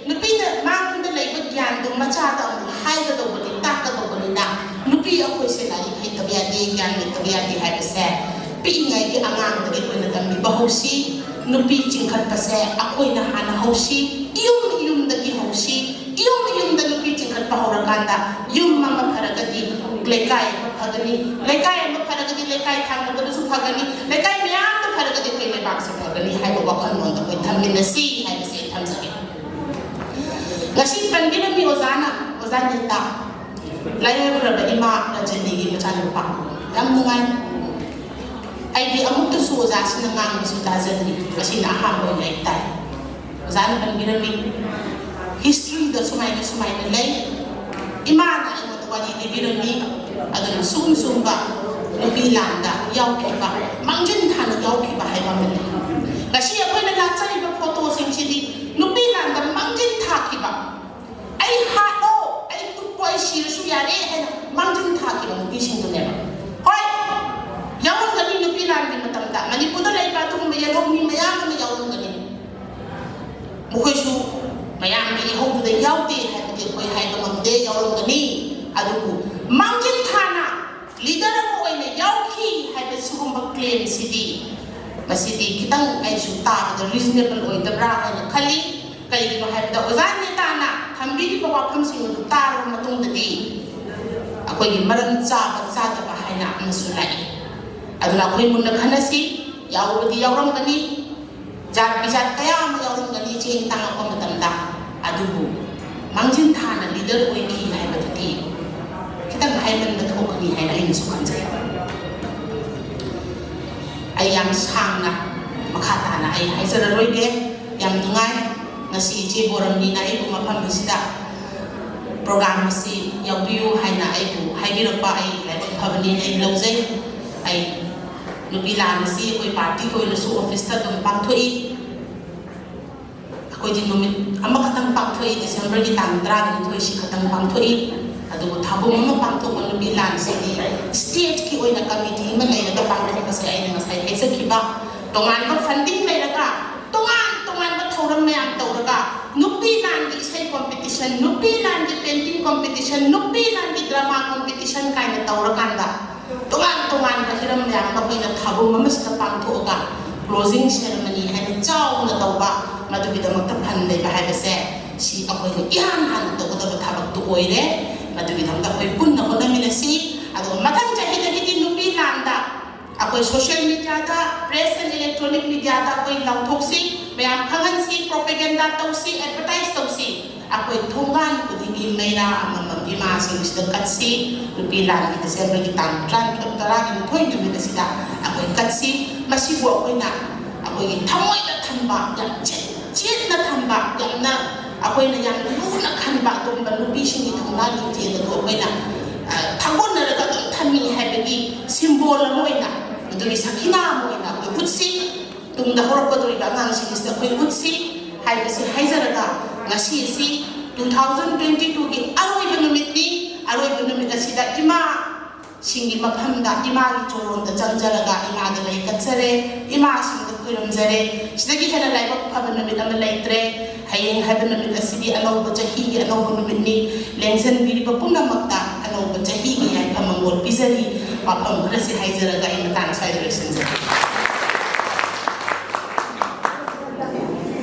ꯅꯨꯄꯤꯅ ꯃꯥꯡꯗ ꯂꯩꯕ ꯒ꯭ꯌꯥꯟꯗꯣ ꯃꯆꯥꯗ ꯑꯃꯨꯛ ꯍꯥꯏꯒꯗꯧꯕꯅꯤ, ꯇꯥꯛꯀꯗꯧꯕꯅꯤꯅ ꯅꯨꯄꯤ ꯑꯩꯈꯣꯏꯁꯦ ꯂꯥꯏꯔꯤꯛ ꯍꯩꯇꯕ ꯌꯥꯗꯦ, ꯒ꯭ꯌꯥꯟ ꯂꯩꯇꯕ ꯌꯥꯗꯦ ꯍꯥꯏꯕꯁꯦ ꯄꯤꯛꯏꯉꯩꯒꯤ ꯑꯉꯥꯡꯗꯒꯤ ꯑꯩꯈꯣꯏꯅ ꯇꯝꯕꯤꯕ ꯍꯧꯁꯤ꯫ ꯅꯨꯄꯤ ꯆꯤꯡꯈꯠꯄꯁꯦ ꯑꯩꯈꯣꯏꯅ ꯍꯥꯟꯅ ꯍꯧꯁꯤ, ꯏꯌꯨꯝ ꯏꯌꯨꯝꯗꯒꯤ ꯍꯧꯁꯤ꯫ ꯏꯌꯨꯝ ꯏꯌꯨꯝꯗ ꯅꯨꯄꯤ ꯆꯤꯡꯈꯠꯄ ꯍꯧꯔꯀꯥꯟꯗ ꯌꯨꯝ ꯑꯃ ꯐꯔꯒꯗꯤ ꯂꯩꯀꯥꯏ ꯑꯃ ꯐꯒꯅꯤ, ꯂꯩꯀꯥꯏ ꯑꯃ ꯐꯔꯒꯗꯤ ꯂꯩꯀꯥꯏ ꯊꯪꯅꯕꯗꯁꯨ ꯐꯒꯅꯤ, ꯂꯩꯀꯥꯏ ꯃꯌꯥꯝꯗ ꯐꯔꯒꯗꯤ ꯑꯩꯈꯣꯏ ꯂꯩꯕꯥꯛꯁꯦ ꯐꯒꯅꯤ ꯍꯥꯏꯕ ꯋꯥꯈꯜꯂꯣꯟꯗ ꯑꯩꯈꯣꯏ ꯊꯝꯃꯤꯟꯅꯁꯤ ꯍꯥꯏꯕꯁꯦ ꯑꯩ ꯊꯝꯖꯒꯦ꯫ ꯉꯁꯤ ꯄꯟꯕꯤꯔꯝꯃꯤ ꯑꯣꯖꯥꯅ, ꯑꯣꯖꯥ ꯅꯤꯇꯥ, ꯂꯥꯏꯑꯣꯏꯈ꯭ꯔꯕ ꯏꯃꯥ ꯔꯖꯅꯤꯒꯤ ꯃꯆꯥꯅꯨꯄꯥ꯫ ꯌꯥꯝ ꯅꯨꯡꯉꯥꯏ꯫ ꯑꯩꯗꯤ ꯑꯃꯨꯛꯇꯁꯨ ꯑꯣꯖꯥꯁꯤꯅ ꯉꯥꯡꯕꯁꯨ ꯇꯥꯖꯗ꯭ꯔꯤ, ꯉꯁꯤꯅ ꯑꯍꯥꯟꯕ ꯑꯣꯏꯅ ꯑꯩ ꯇꯥꯏ꯫ ꯑꯣꯖꯥꯅ ꯄꯟꯕꯤꯔꯝꯃꯤ, ꯍꯤꯁꯇ꯭ꯔꯤꯗ ꯁꯨꯃꯥꯏꯅ ꯁꯨꯃꯥꯏꯅ ꯂꯩ, ꯏꯃꯥꯅ ꯑꯩꯉꯣꯟꯗ ꯋꯥꯔꯤ ꯂꯤꯕꯤꯔꯝꯃꯤ꯫ ꯑꯗꯨꯅ ꯁꯨꯝ ꯁꯨꯝꯕ ꯅꯨꯄꯤ ꯂꯥꯟꯗ ꯌꯥꯎꯈꯤꯕ, ꯃꯥꯡꯖꯤꯟ ꯊꯥꯅ ꯌꯥꯎꯈꯤꯕ ꯍꯥꯏꯕ ꯑꯃ ꯂꯩ꯫ ꯉꯁꯤ ꯑꯩꯈꯣꯏꯅ ꯂꯥꯠꯆꯔꯤꯕ ꯐꯣꯇꯣꯁꯤꯡꯁꯤꯗꯤ ꯅꯨꯄꯤ ꯂꯥꯟꯗ ꯃꯥꯡꯖꯤꯟ ꯊꯥꯈꯤꯕ, "ꯑꯩ ꯍꯥꯠꯂꯣ, ꯑꯩ ꯇꯨꯞꯄꯣ, ꯑꯩ ꯁꯤꯔꯁꯨ ꯌꯥꯔꯦ" ꯍꯥꯏꯅ ꯃꯥꯡꯖꯤꯟ ꯊꯥꯈꯤꯕ ꯅꯨꯄꯤꯁꯤꯡꯗꯨꯅꯦꯕ꯫ ꯍꯣꯏ, ꯌꯥꯎꯔꯝꯒꯅꯤ ꯅꯨꯄꯤ ꯂꯥꯟꯒꯤ ꯃꯇꯝꯗ꯫ ꯃꯅꯤꯄꯨꯔꯗ ꯂꯩꯕ ꯑꯗꯨꯒꯨꯝꯕ ꯌꯦꯜꯍꯧ ꯃꯤ ꯃꯌꯥꯝ ꯑꯃ ꯌꯥꯎꯔꯝꯒꯅꯤ꯫ ꯃꯈꯣꯏꯁꯨ ꯃꯌꯥꯝꯒꯤ ꯏꯍꯧꯗꯨꯗ ꯌꯥꯎꯗꯦ ꯍꯥꯏꯕꯗꯤ ꯑꯩꯈꯣꯏ ꯍꯥꯏꯕ ꯉꯝꯗꯦ, ꯌꯥꯎꯔꯝꯒꯅꯤ꯫ ꯑꯗꯨꯕꯨ ꯃꯥꯡꯖꯤꯟ ꯊꯥꯅ ꯂꯤꯗꯔ ꯑꯃ ꯑꯣꯏꯅ ꯌꯥꯎꯈꯤ ꯍꯥꯏꯕ ꯁꯤꯒꯨꯝꯕ ꯀ꯭ꯂꯦꯝꯁꯤꯗꯤ, ꯃꯁꯤꯗꯤ ꯈꯤꯇꯪ ꯑꯩꯁꯨ ꯇꯥꯕꯗ ꯔꯤꯖꯅꯦꯕꯜ ꯑꯣꯏꯗꯕ꯭ꯔꯥ ꯍꯥꯏꯅ ꯈꯜꯂꯤ꯫ ꯀꯩꯒꯤꯅꯣ ꯍꯥꯏꯕꯗ ꯑꯣꯖꯥ ꯅꯦꯇꯥꯅ ꯊꯝꯕꯤꯔꯤꯕ ꯋꯥꯐꯝꯁꯤꯡ ꯑꯗꯨ ꯇꯥꯔꯕ ꯃꯇꯨꯡꯗꯗꯤ ꯑꯩꯈꯣꯏꯒꯤ ꯃꯔꯝ ꯆꯥꯕ ꯆꯥꯗꯕ ꯍꯥꯏꯅ ꯑꯃꯁꯨ ꯂꯥꯛꯏ꯫ ꯑꯗꯨꯅ ꯑꯩꯈꯣꯏ ꯃꯨꯟꯅ ꯈꯟꯅꯁꯤ꯫ ꯌꯥꯎꯕꯗꯤ ꯌꯥꯎꯔꯝꯒꯅꯤ, ꯖꯥꯠ ꯕꯤꯖꯥꯠ ꯀꯌꯥ ꯑꯃ ꯌꯥꯎꯔꯝꯒꯅꯤ ꯆꯦꯡ ꯇꯥꯡꯉꯛꯄ ꯃꯇꯝꯗ꯫ ꯑꯗꯨꯕꯨ ꯃꯥꯡꯖꯤꯟ ꯊꯥꯅ ꯂꯤꯗꯔ ꯑꯣꯏꯈꯤ ꯍꯥꯏꯕꯗꯨꯗꯤ ꯈꯤꯇꯪ ꯍꯥꯏꯃꯟꯕ ꯊꯣꯛꯀꯅꯤ ꯍꯥꯏꯅ ꯑꯩꯅꯁꯨ ꯈꯟꯖꯩ꯫ ꯑꯩ ꯌꯥꯝ ꯁꯥꯡꯅ ꯃꯈꯥ ꯇꯥꯅ ꯑꯩ ꯍꯥꯏꯖꯔꯔꯣꯏꯒꯦ꯫ ꯌꯥꯝ ꯅꯨꯡꯉꯥꯏ ꯉꯁꯤ ꯏꯆꯦ ꯕꯣꯔꯝꯅꯤꯅ ꯑꯩꯕꯨ ꯃꯐꯝ ꯑꯁꯤꯗ ꯄ꯭ꯔꯣꯒ꯭ꯔꯥꯝ ꯑꯁꯤ ꯌꯥꯎꯕꯤꯌꯨ ꯍꯥꯏꯅ ꯑꯩꯕꯨ ꯍꯥꯏꯕꯤꯔꯛꯄ꯫ ꯑꯩ ꯂꯥꯏꯕꯛ ꯐꯕꯅꯤ ꯑꯩ ꯂꯧꯖꯩ꯫ ꯑꯩ ꯅꯨꯄꯤ ꯂꯥꯟ ꯑꯁꯤ ꯑꯩꯈꯣꯏ ꯄꯥꯔꯇꯤꯒꯤ ꯑꯣꯏꯅꯁꯨ ꯑꯣꯐꯤꯁꯇ ꯑꯗꯨꯝ ꯄꯥꯡꯊꯣꯛꯏ꯫ ꯑꯩꯈꯣꯏꯗꯤ ꯅꯨꯃꯤꯠ ꯑꯃꯈꯛꯇꯪ ꯄꯥꯡꯊꯣꯛꯏ, ꯗꯤꯁꯦꯝꯕꯔꯒꯤ ꯇꯥꯡ ꯇꯔꯥꯅꯤꯊꯣꯏꯁꯤ ꯈꯛꯇꯪ ꯄꯥꯡꯊꯣꯛꯏ꯫ ꯑꯗꯨꯕꯨ ꯊꯥꯕꯨꯝ ꯑꯃ ꯄꯥꯡꯊꯣꯛꯄ ꯅꯨꯄꯤ ꯂꯥꯟꯁꯤꯗꯤ ꯁ꯭ꯇꯦꯠꯀꯤ ꯑꯣꯏꯅ ꯀꯃꯤꯇꯤ ꯑꯃ ꯂꯩꯔꯒ ꯄꯥꯡꯊꯣꯛꯄꯁꯦ ꯑꯩꯅ ꯉꯁꯥꯏ ꯍꯥꯏꯖꯈꯤꯕ, ꯇꯣꯉꯥꯟꯕ ꯐꯟꯗꯤꯡ ꯂꯩꯔꯒ, ꯇꯣꯉꯥꯟ ꯇꯣꯉꯥꯟꯕ ꯊꯧꯔꯝ ꯃꯌꯥꯝ ꯇꯧꯔꯒ, ꯅꯨꯄꯤ ꯂꯥꯟꯒꯤ ꯏꯁꯩ ꯀꯣꯝꯄꯤꯇꯤꯁꯟ, ꯅꯨꯄꯤ ꯂꯥꯟꯒꯤ ꯄꯦꯟꯇꯤꯡ ꯀꯣꯝꯄꯤꯇꯤꯁꯟ, ꯅꯨꯄꯤ ꯂꯥꯟꯒꯤ ꯗ꯭ꯔꯃꯥ ꯀꯣꯝꯄꯤꯇꯤꯁꯟ ꯀꯥꯏꯅ ꯇꯧꯔꯀꯥꯟꯗ, ꯇꯣꯉꯥꯟ ꯇꯣꯉꯥꯟꯕ ꯍꯤꯔꯝ ꯃꯌꯥꯝ ꯑꯃ ꯑꯩꯈꯣꯏꯅ ꯊꯥꯕꯨꯝ ꯑꯃꯁꯤꯗ ꯄꯥꯡꯊꯣꯛꯑꯒ, ꯀ꯭ꯂꯣꯖꯤꯡ ꯁꯦꯔꯃꯅꯤ ꯍꯥꯏꯅ ꯆꯥꯎꯅ ꯇꯧꯕ, ꯃꯗꯨꯒꯤꯗꯃꯛꯇ ꯐꯟ ꯂꯩꯕ ꯍꯥꯏꯕꯁꯦ, ꯁꯤ ꯑꯩꯈꯣꯏꯅ ꯏꯍꯥꯟ ꯍꯥꯟꯅ ꯇꯧꯒꯗꯕ ꯊꯕꯛꯇꯨ ꯑꯣꯏꯔꯦ꯫ ꯃꯗꯨꯒꯤꯗꯃꯛꯇ ꯑꯩꯈꯣꯏ ꯄꯨꯟꯅ ꯍꯣꯠꯅꯃꯤꯟꯅꯁꯤ꯫ ꯑꯗꯨꯒ ꯃꯊꯪ ꯆꯍꯤꯗꯒꯤꯗꯤ ꯅꯨꯄꯤ ꯂꯥꯟꯗ ꯑꯩꯈꯣꯏ social mediaꯗ, press and electronic mediaꯗ ꯑꯩꯈꯣꯏ ꯂꯥꯎꯊꯣꯛꯁꯤ, ꯃꯌꯥꯝ ꯈꯪꯍꯟꯁꯤ, propaganda ꯇꯧꯁꯤ, advertise ꯇꯧꯁꯤ꯫ ꯑꯩꯈꯣꯏ ꯊꯣꯡꯒꯥꯟ ꯈꯨꯗꯤꯡꯒꯤ ꯃꯩꯔꯥ ꯑꯃꯃꯝ ꯏꯃꯥꯁꯤꯡꯁꯤꯗ ꯀꯠꯁꯤ꯫ ꯅꯨꯄꯤ ꯂꯥꯟꯒꯤ Decemberꯒꯤ ꯇꯥꯡ ꯇꯔꯥꯅꯤꯊꯣꯏ, ꯇꯔꯥꯒ ꯅꯤꯊꯣꯏ ꯅꯨꯃꯤꯠ ꯑꯁꯤꯗ ꯑꯩꯈꯣꯏ ꯀꯠꯁꯤ꯫ ꯃꯁꯤꯕꯨ ꯑꯩꯈꯣꯏꯅ ꯑꯩꯈꯣꯏꯒꯤ ꯊꯃꯣꯏꯗ ꯊꯝꯕ, ꯌꯥꯝ ꯆꯦꯠ-, ꯆꯦꯠꯅ ꯊꯝꯕ, ꯌꯥꯝꯅ ꯑꯩꯈꯣꯏꯅ ꯌꯥꯝꯅ ꯂꯨꯅ ꯈꯟꯕ ꯑꯗꯨꯒꯨꯝꯕ ꯅꯨꯄꯤꯁꯤꯡꯒꯤ ꯊꯧꯅꯥ ꯂꯤꯡꯖꯦꯜ ꯑꯗꯨ ꯑꯩꯈꯣꯏꯅ, ꯑ, ꯊꯥꯒꯣꯟꯅꯔꯒ ꯑꯗꯨꯝ ꯊꯝꯃꯤ ꯍꯥꯏꯕꯒꯤ symbol ꯑꯃ ꯑꯣꯏꯅ, ꯑꯗꯨꯒꯤ ꯁꯈꯤꯅꯥ ꯑꯃ ꯑꯣꯏꯅ ꯑꯩꯈꯣꯏ ꯎꯠꯁꯤ꯫ ꯇꯨꯡꯗ ꯍꯧꯔꯛꯀꯗꯧꯔꯤꯕ ꯑꯉꯥꯡꯁꯤꯡꯁꯤꯗ ꯑꯩꯈꯣꯏ ꯎꯠꯁꯤ ꯍꯥꯏꯕꯁꯤ ꯍꯥꯏꯖꯔꯒ, ꯉꯁꯤ ꯑꯁꯤ two thousand twenty twoꯒꯤ ꯑꯔꯣꯏꯕ ꯅꯨꯃꯤꯠꯅꯤ꯫ ꯑꯔꯣꯏꯕ ꯅꯨꯃꯤꯠ ꯑꯁꯤꯗ ꯏꯃꯥꯁꯤꯡꯒꯤ ꯃꯐꯝꯗ, ꯏꯃꯥꯒꯤ ꯆꯣꯂꯣꯝꯗ ꯆꯪꯖꯔꯒ ꯏꯃꯥꯗ ꯂꯩ ꯀꯠꯆꯔꯦ, ꯏꯃꯥꯁꯤꯡꯗ ꯈꯨꯔꯨꯝꯖꯔꯦ꯫ ꯁꯤꯗꯒꯤ ꯍꯦꯟꯅ ꯂꯥꯏꯕꯛ ꯐꯕ ꯅꯨꯃꯤꯠ ꯑꯃ ꯂꯩꯇ꯭ꯔꯦ꯫ ꯍꯌꯦꯡ ꯍꯥꯏꯕ ꯅꯨꯃꯤꯠ ꯑꯁꯤꯗꯤ ꯑꯅꯧꯕ ꯆꯍꯤꯒꯤ ꯑꯅꯧꯕ ꯅꯨꯃꯤꯠꯅꯤ꯫ ꯂꯦꯡꯖꯟꯕꯤꯔꯤꯕ ꯄꯨꯝꯅꯃꯛꯇ ꯑꯅꯧꯕ ꯆꯍꯤꯒꯤ ꯌꯥꯏꯐ ꯃꯪꯒꯣꯜ ꯄꯤꯖꯔꯤ꯫ ꯋꯥꯐꯝ ꯈꯔꯁꯤ ꯍꯥꯏꯖꯔꯒ ꯑꯩ ꯃꯇꯥꯡ ꯑꯁ꯭ꯋꯥꯏꯗ ꯂꯣꯏꯁꯤꯟꯖꯔꯦ꯫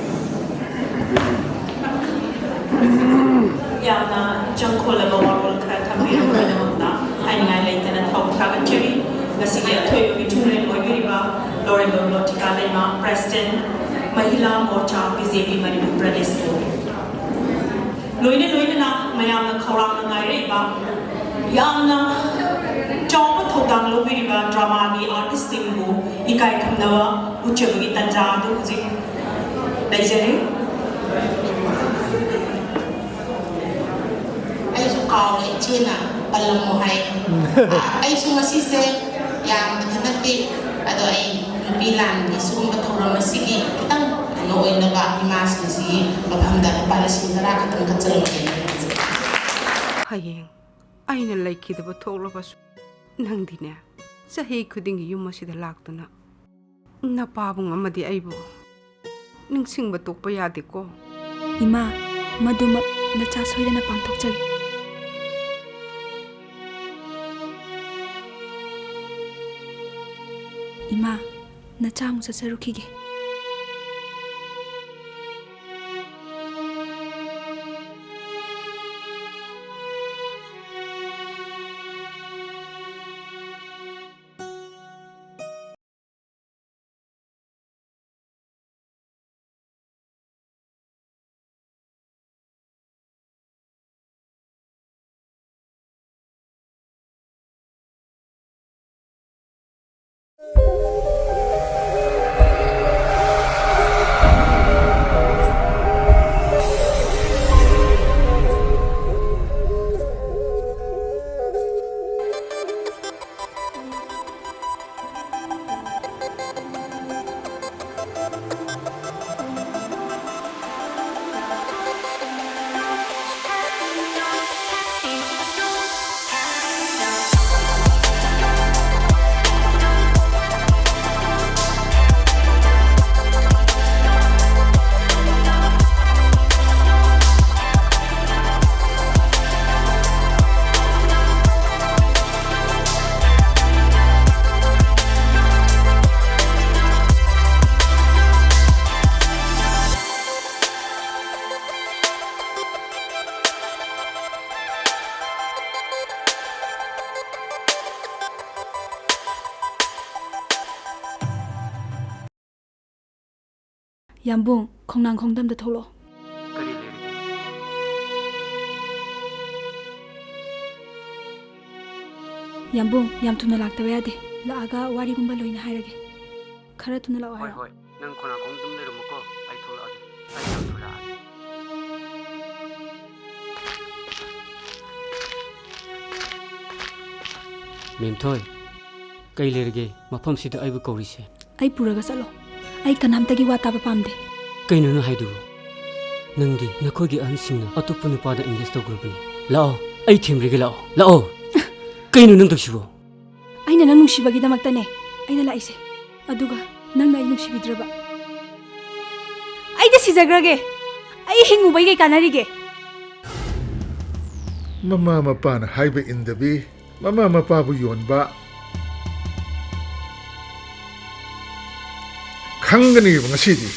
ꯌꯥꯝꯅ ꯏꯆꯪ ꯈꯣꯜꯂꯕ ꯋꯥꯔꯣꯜ ꯈꯔ ꯊꯝꯕꯤꯔꯕꯒꯤꯗꯃꯛꯇ ꯍꯥꯏꯅꯤꯡꯉꯥꯏ ꯂꯩꯇꯅ ꯊꯥꯒꯠꯆꯔꯤ꯫ ꯉꯁꯤꯒꯤ ꯑꯊꯣꯏꯕ ꯃꯤꯊꯨꯡꯂꯦꯟ ꯑꯣꯏꯕꯤꯔꯤꯕ ꯂꯣꯔꯦꯟꯕꯝ ꯂꯣꯇꯤꯀꯥ ꯂꯩꯃ, President, ꯃꯍꯤꯂꯥ ꯃꯣꯔꯆꯥ, BJP ꯃꯅꯤꯄꯨꯔ ꯄ꯭ꯔꯗꯦꯁꯄꯨ꯫ ꯂꯣꯏꯅ ꯂꯣꯏꯅꯅ ꯃꯌꯥꯝꯅ ꯈꯧꯔꯥꯡꯅ ꯉꯥꯏꯔꯛꯏꯕ ꯌꯥꯝꯅ ꯆꯥꯎꯕ ꯊꯧꯗꯥꯡ ꯂꯧꯕꯤꯔꯤꯕ dramaꯒꯤ artistꯁꯤꯡꯕꯨ ꯏꯀꯥꯏ ꯈꯨꯝꯅꯕ ꯎꯠꯆꯕꯒꯤ ꯇꯥꯟꯖꯥ ꯑꯗꯨ ꯍꯧꯖꯤꯛ ꯂꯩꯖꯔꯤ꯫ ꯑꯩꯁꯨ ꯀꯥꯎꯔꯦ, ꯏꯆꯦꯅ ꯄꯜꯂꯝꯃꯣ ꯍꯥꯏ꯫ ꯑꯩꯁꯨ ꯉꯁꯤꯁꯦ ꯌꯥꯝꯕꯗꯤ ꯅꯠꯇꯦ, ꯑꯗꯣ ꯑꯩ ꯅꯨꯄꯤ ꯂꯥꯟꯒꯤ ꯁꯤꯒꯨꯝꯕ ꯊꯧꯔꯝ ꯑꯁꯤꯒꯤ ꯈꯤꯇꯪ ꯀꯩꯅꯣ ꯑꯣꯏꯅꯕ ꯏꯃꯥꯁꯤꯡꯁꯤꯒꯤ ꯃꯐꯝꯗ ꯂꯨꯄꯥ ꯂꯤꯁꯤꯡ ꯇꯔꯥ ꯈꯛꯇꯪ ꯀꯠꯆꯔꯝꯒꯦꯅ ꯈꯟꯖꯩ꯫ ꯍꯌꯦꯡ ꯑꯩꯅ ꯂꯩꯈꯤꯗꯕ ꯊꯣꯛꯂꯕꯁꯨ, ꯅꯪꯗꯤꯅꯦ, ꯆꯍꯤ ꯈꯨꯗꯤꯡꯒꯤ ꯌꯨꯝ ꯑꯁꯤꯗ ꯂꯥꯛꯇꯨꯅ ꯅꯄꯥꯕꯨꯡ ꯑꯃꯗꯤ ꯑꯩꯕꯨ ꯅꯤꯡꯁꯤꯡꯕ ꯇꯣꯛꯄ ꯌꯥꯗꯦꯀꯣ꯫ ꯏꯃꯥ, ꯃꯗꯨꯃꯛ ꯅꯆꯥ ꯁꯣꯏꯗꯅ ꯄꯥꯡꯊꯣꯛꯆꯒꯦ꯫ ꯏꯃꯥ, ꯅꯆꯥ ꯑꯃꯨꯛ ꯆꯠꯆꯔꯨꯈꯤꯒꯦ꯫ ꯌꯥꯝꯕꯨꯡ, ꯈꯣꯡꯅꯥꯡꯈꯣꯡꯗ ꯑꯝꯇ ꯊꯣꯛꯂꯛꯑꯣ꯫ ꯀꯔꯤ ꯂꯩꯔꯒꯦ? ꯌꯥꯝꯕꯨꯡ, ꯌꯥꯝ ꯊꯨꯅ ꯂꯥꯛꯇꯕ ꯌꯥꯗꯦ꯫ ꯂꯥꯛꯑꯒ ꯋꯥꯔꯤꯒꯨꯝꯕ ꯂꯣꯏꯅ ꯍꯥꯏꯔꯒꯦ꯫ ꯈꯔ ꯊꯨꯅ ꯂꯥꯛꯑꯣ ꯍꯣꯏ, ꯍꯥꯏꯔꯣ꯫ ꯍꯣꯏ꯫ ꯅꯪ ꯈꯣꯡꯅꯥꯡꯈꯣꯡꯗ ꯑꯗꯨꯝ ꯂꯩꯔꯝꯃꯨꯀꯣ꯫ ꯑꯩ ꯊꯣꯛꯂꯛꯑꯒꯦ꯫ ꯑꯩ ꯌꯥꯝ ꯊꯨꯅ ꯂꯥꯛꯑꯒꯦ꯫ ꯃꯦꯝꯊꯣꯏ, ꯀꯩ ꯂꯩꯔꯒꯦ ꯃꯐꯝꯁꯤꯗ ꯑꯩꯕꯨ ꯀꯧꯔꯤꯁꯦ? ꯑꯩ ꯄꯨꯔꯒ ꯆꯠꯂꯣ꯫ ꯑꯩ ꯀꯅꯥꯝꯇꯒꯤ ꯋꯥ ꯇꯥꯕ ꯄꯥꯝꯗꯦ꯫ ꯀꯩꯅꯣ ꯅꯪ ꯍꯥꯏꯗꯨꯕꯨ? ꯅꯪꯗꯤ ꯅꯈꯣꯏꯒꯤ ꯑꯍꯟꯁꯤꯡꯅ ꯑꯇꯣꯞꯄ ꯅꯨꯄꯥꯗ engage ꯇꯧꯈ꯭ꯔꯕꯅꯤ꯫ ꯂꯥꯛꯑꯣ, ꯑꯩ ꯊꯦꯝꯕꯤꯔꯒꯦ, ꯂꯥꯛꯑꯣ, ꯂꯥꯛꯑꯣ꯫ ꯀꯩꯅꯣ ꯅꯪ ꯇꯧꯁꯤꯕꯣ? ꯑꯩꯅ ꯅꯪ ꯅꯨꯡꯁꯤꯕꯒꯤꯗꯃꯛꯇꯅꯦ ꯑꯩꯅ ꯂꯥꯛꯏꯁꯦ꯫ ꯑꯗꯨꯒ ꯅꯪꯅ ꯑꯩ ꯅꯨꯡꯁꯤꯕꯤꯗ꯭ꯔꯕ? ꯑꯩꯗꯤ ꯁꯤꯖꯈ꯭ꯔꯒꯦ꯫ ꯑꯩ ꯍꯤꯡꯉꯨꯕꯩ ꯀꯩ ꯀꯥꯟꯅꯔꯤꯒꯦ? ꯃꯃꯥ ꯃꯄꯥꯅ ꯍꯥꯏꯕ ꯏꯟꯗꯕꯤ, ꯃꯃꯥ ꯃꯄꯥꯕꯨ ꯌꯣꯟꯕ ꯈꯪꯒꯅꯦꯕ ꯉꯁꯤꯗꯤ꯫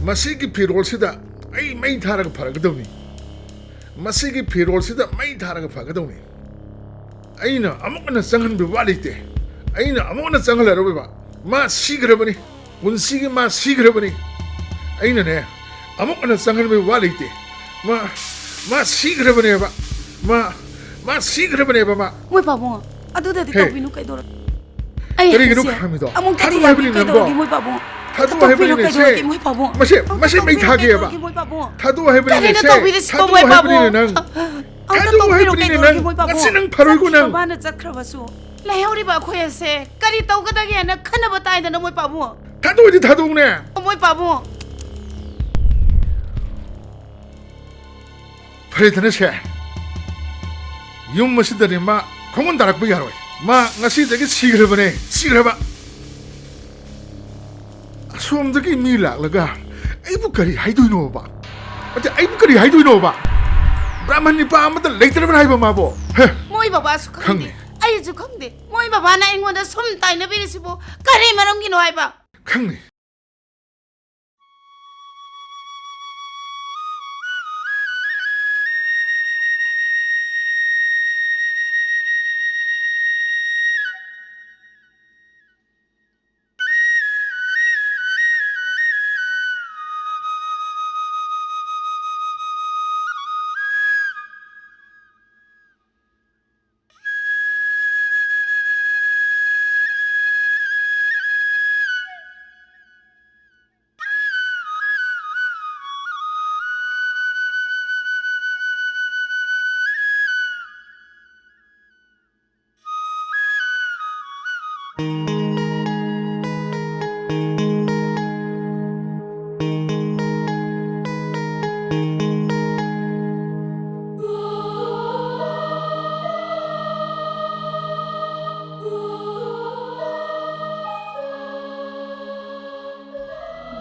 ꯃꯁꯤꯒꯤ ꯐꯤꯔꯣꯜꯁꯤꯗ ꯑꯩ ꯃꯩ ꯊꯥꯔꯒ ꯐꯔꯒꯗꯧꯅꯤ꯫ ꯃꯁꯤꯒꯤ ꯐꯤꯔꯣꯜꯁꯤꯗ ꯃꯩ ꯊꯥꯔꯒ ꯐꯒꯗꯧꯅꯤ꯫ ꯑꯩꯅ ꯑꯃꯨꯛ ꯍꯟꯅ ꯆꯪꯍꯟꯕ ꯋꯥ ꯂꯩꯇꯦ꯫ ꯑꯩꯅ ꯑꯃꯨꯛ ꯍꯟꯅ ꯆꯪꯍꯜꯂꯔꯣꯏꯕ꯫ ꯃꯥ ꯁꯤꯈ꯭ꯔꯕꯅꯤ꯫ ꯄꯨꯟꯁꯤꯒꯤ ꯃꯥ ꯁꯤꯈ꯭ꯔꯕꯅꯤ꯫ ꯑꯩꯅꯅꯦ, ꯑꯃꯨꯛ ꯍꯟꯅ ꯆꯪꯍꯟꯕ ꯋꯥ ꯂꯩꯇꯦ꯫ ꯃꯥ, ꯃꯥ ꯁꯤꯈ꯭ꯔꯕꯅꯦꯕ꯫ ꯃꯥ, ꯃꯥ ꯁꯤꯈ꯭ꯔꯕꯅꯦꯕ ꯃꯥ꯫ ꯃꯣꯏ ꯄꯥꯕꯨꯡ, ꯑꯗꯨꯗꯗꯤ ꯍꯦ꯫ ꯇꯧꯕꯤꯅꯨ ꯀꯩꯗꯧꯔ-, ꯑꯩ ꯀꯔꯤꯒꯤꯅꯣ ꯍꯥꯏꯁꯦ, ꯈꯥꯝꯃꯤꯗꯣ? ꯑꯃꯨꯛꯇꯗꯤ ꯊꯥꯗꯣꯛꯑꯣ ꯌꯥꯅꯤ ꯍꯥꯏꯕꯅꯤ ꯅꯪꯕꯣ꯫ ꯀꯩꯗꯧꯔꯒꯦ ꯃꯣꯏ ꯄꯥꯕꯨꯡ? ꯊꯥꯗꯣꯛꯑꯣ ꯇꯧꯕꯤꯅꯨ ꯍꯥꯏꯕꯅꯤꯅꯦ ꯁꯦ꯫ ꯀꯩꯗꯧꯔꯒꯦ ꯃꯣꯏ ꯄꯥꯕꯨꯡ? ꯃꯁꯦ, ꯃꯁꯦ ꯃꯩ ꯇꯧꯕꯤꯅꯨ ꯊꯥꯒꯦꯕ꯫ ꯀꯩꯗꯧꯔꯒꯦ ꯃꯣꯏ ꯄꯥꯕꯨꯡ? ꯊꯥꯗꯣꯛꯑꯣ ꯍꯥꯏꯕꯅꯤꯅꯦ ꯀꯔꯤꯅꯣ ꯁꯦ꯫ ꯇꯧꯕꯤꯔꯤꯁꯤꯕꯣ ꯊꯥꯗꯣꯛꯑꯣ ꯃꯣꯏ ꯍꯥꯏꯕꯅꯤꯅꯦ ꯄꯥꯕꯨꯡ? ꯅꯪ꯫ ꯑꯝꯇ ꯊꯥꯗꯣꯛꯑꯣ ꯇꯧꯕꯤꯔꯣ ꯍꯥꯏꯕꯅꯤꯅꯦ ꯀꯩꯗꯧꯔꯒꯦ ꯅꯪ꯫ ꯃꯣꯏ ꯄꯥꯕꯨꯡ? ꯉꯁꯤ ꯅꯪ ꯐꯔꯣꯏꯀꯣ ꯆꯠꯈꯤꯕ ꯅꯪ꯫ ꯃꯥꯅ ꯆꯠꯈ꯭ꯔꯕꯁꯨ ꯂꯩꯍꯧꯔꯤꯕ ꯑꯩꯈꯣꯏ ꯑꯁꯦ ꯀꯔꯤ ꯇꯧꯒꯗꯒꯦꯅ ꯈꯟꯅꯕ ꯇꯥꯏꯗꯅ ꯃꯣꯏ ꯄꯥꯕꯨꯡ꯫ ꯊꯥꯗꯣꯛꯑꯣꯗꯤ ꯊꯥꯗꯣꯛꯎꯅꯦ꯫ ꯃꯣꯏ ꯄꯥꯕꯨꯡ꯫ ꯐꯔꯦꯗꯅ ꯁꯦ, ꯌꯨꯝ ꯑꯁꯤꯗꯗꯤ ꯃꯥ ꯈꯣꯡꯒꯨꯟ ꯇꯥꯔꯛꯄ ꯌꯥꯔꯣꯏ꯫ ꯃꯥ ꯉꯁꯤꯗꯒꯤ ꯁꯤꯈ꯭ꯔꯕꯅꯦ, ꯁꯤꯈ꯭ꯔꯕ꯫ ꯑꯁꯣꯝꯗꯒꯤ ꯃꯤ ꯂꯥꯛꯂꯒ ꯑꯩꯕꯨ ꯀꯔꯤ ꯍꯥꯏꯗꯣꯏꯅꯣꯕ? ꯑꯗ ꯑꯩꯕꯨ ꯀꯔꯤ ꯍꯥꯏꯗꯣꯏꯅꯣꯕ? ꯕ꯭ꯔꯥꯍꯃꯟ ꯅꯤꯄꯥ ꯑꯃꯠꯇ ꯂꯩꯇ꯭ꯔꯕꯅ ꯍꯥꯏꯕ ꯃꯥꯕꯨ? ꯍꯦ? ꯃꯣꯏ ꯕꯕꯥꯁꯨ ꯈꯪꯗꯦ, ꯈꯪꯉꯦ꯫ ꯑꯩꯁꯨ ꯈꯪꯗꯦ꯫ ꯃꯣꯏ ꯕꯕꯥꯅ ꯑꯩꯉꯣꯟꯗ ꯁꯨꯝ ꯇꯥꯏꯅꯕꯤꯔꯤꯁꯤꯕꯨ ꯀꯔꯤ ꯃꯔꯝꯒꯤꯅꯣ ꯍꯥꯏꯕ? ꯈꯪꯉꯦ꯫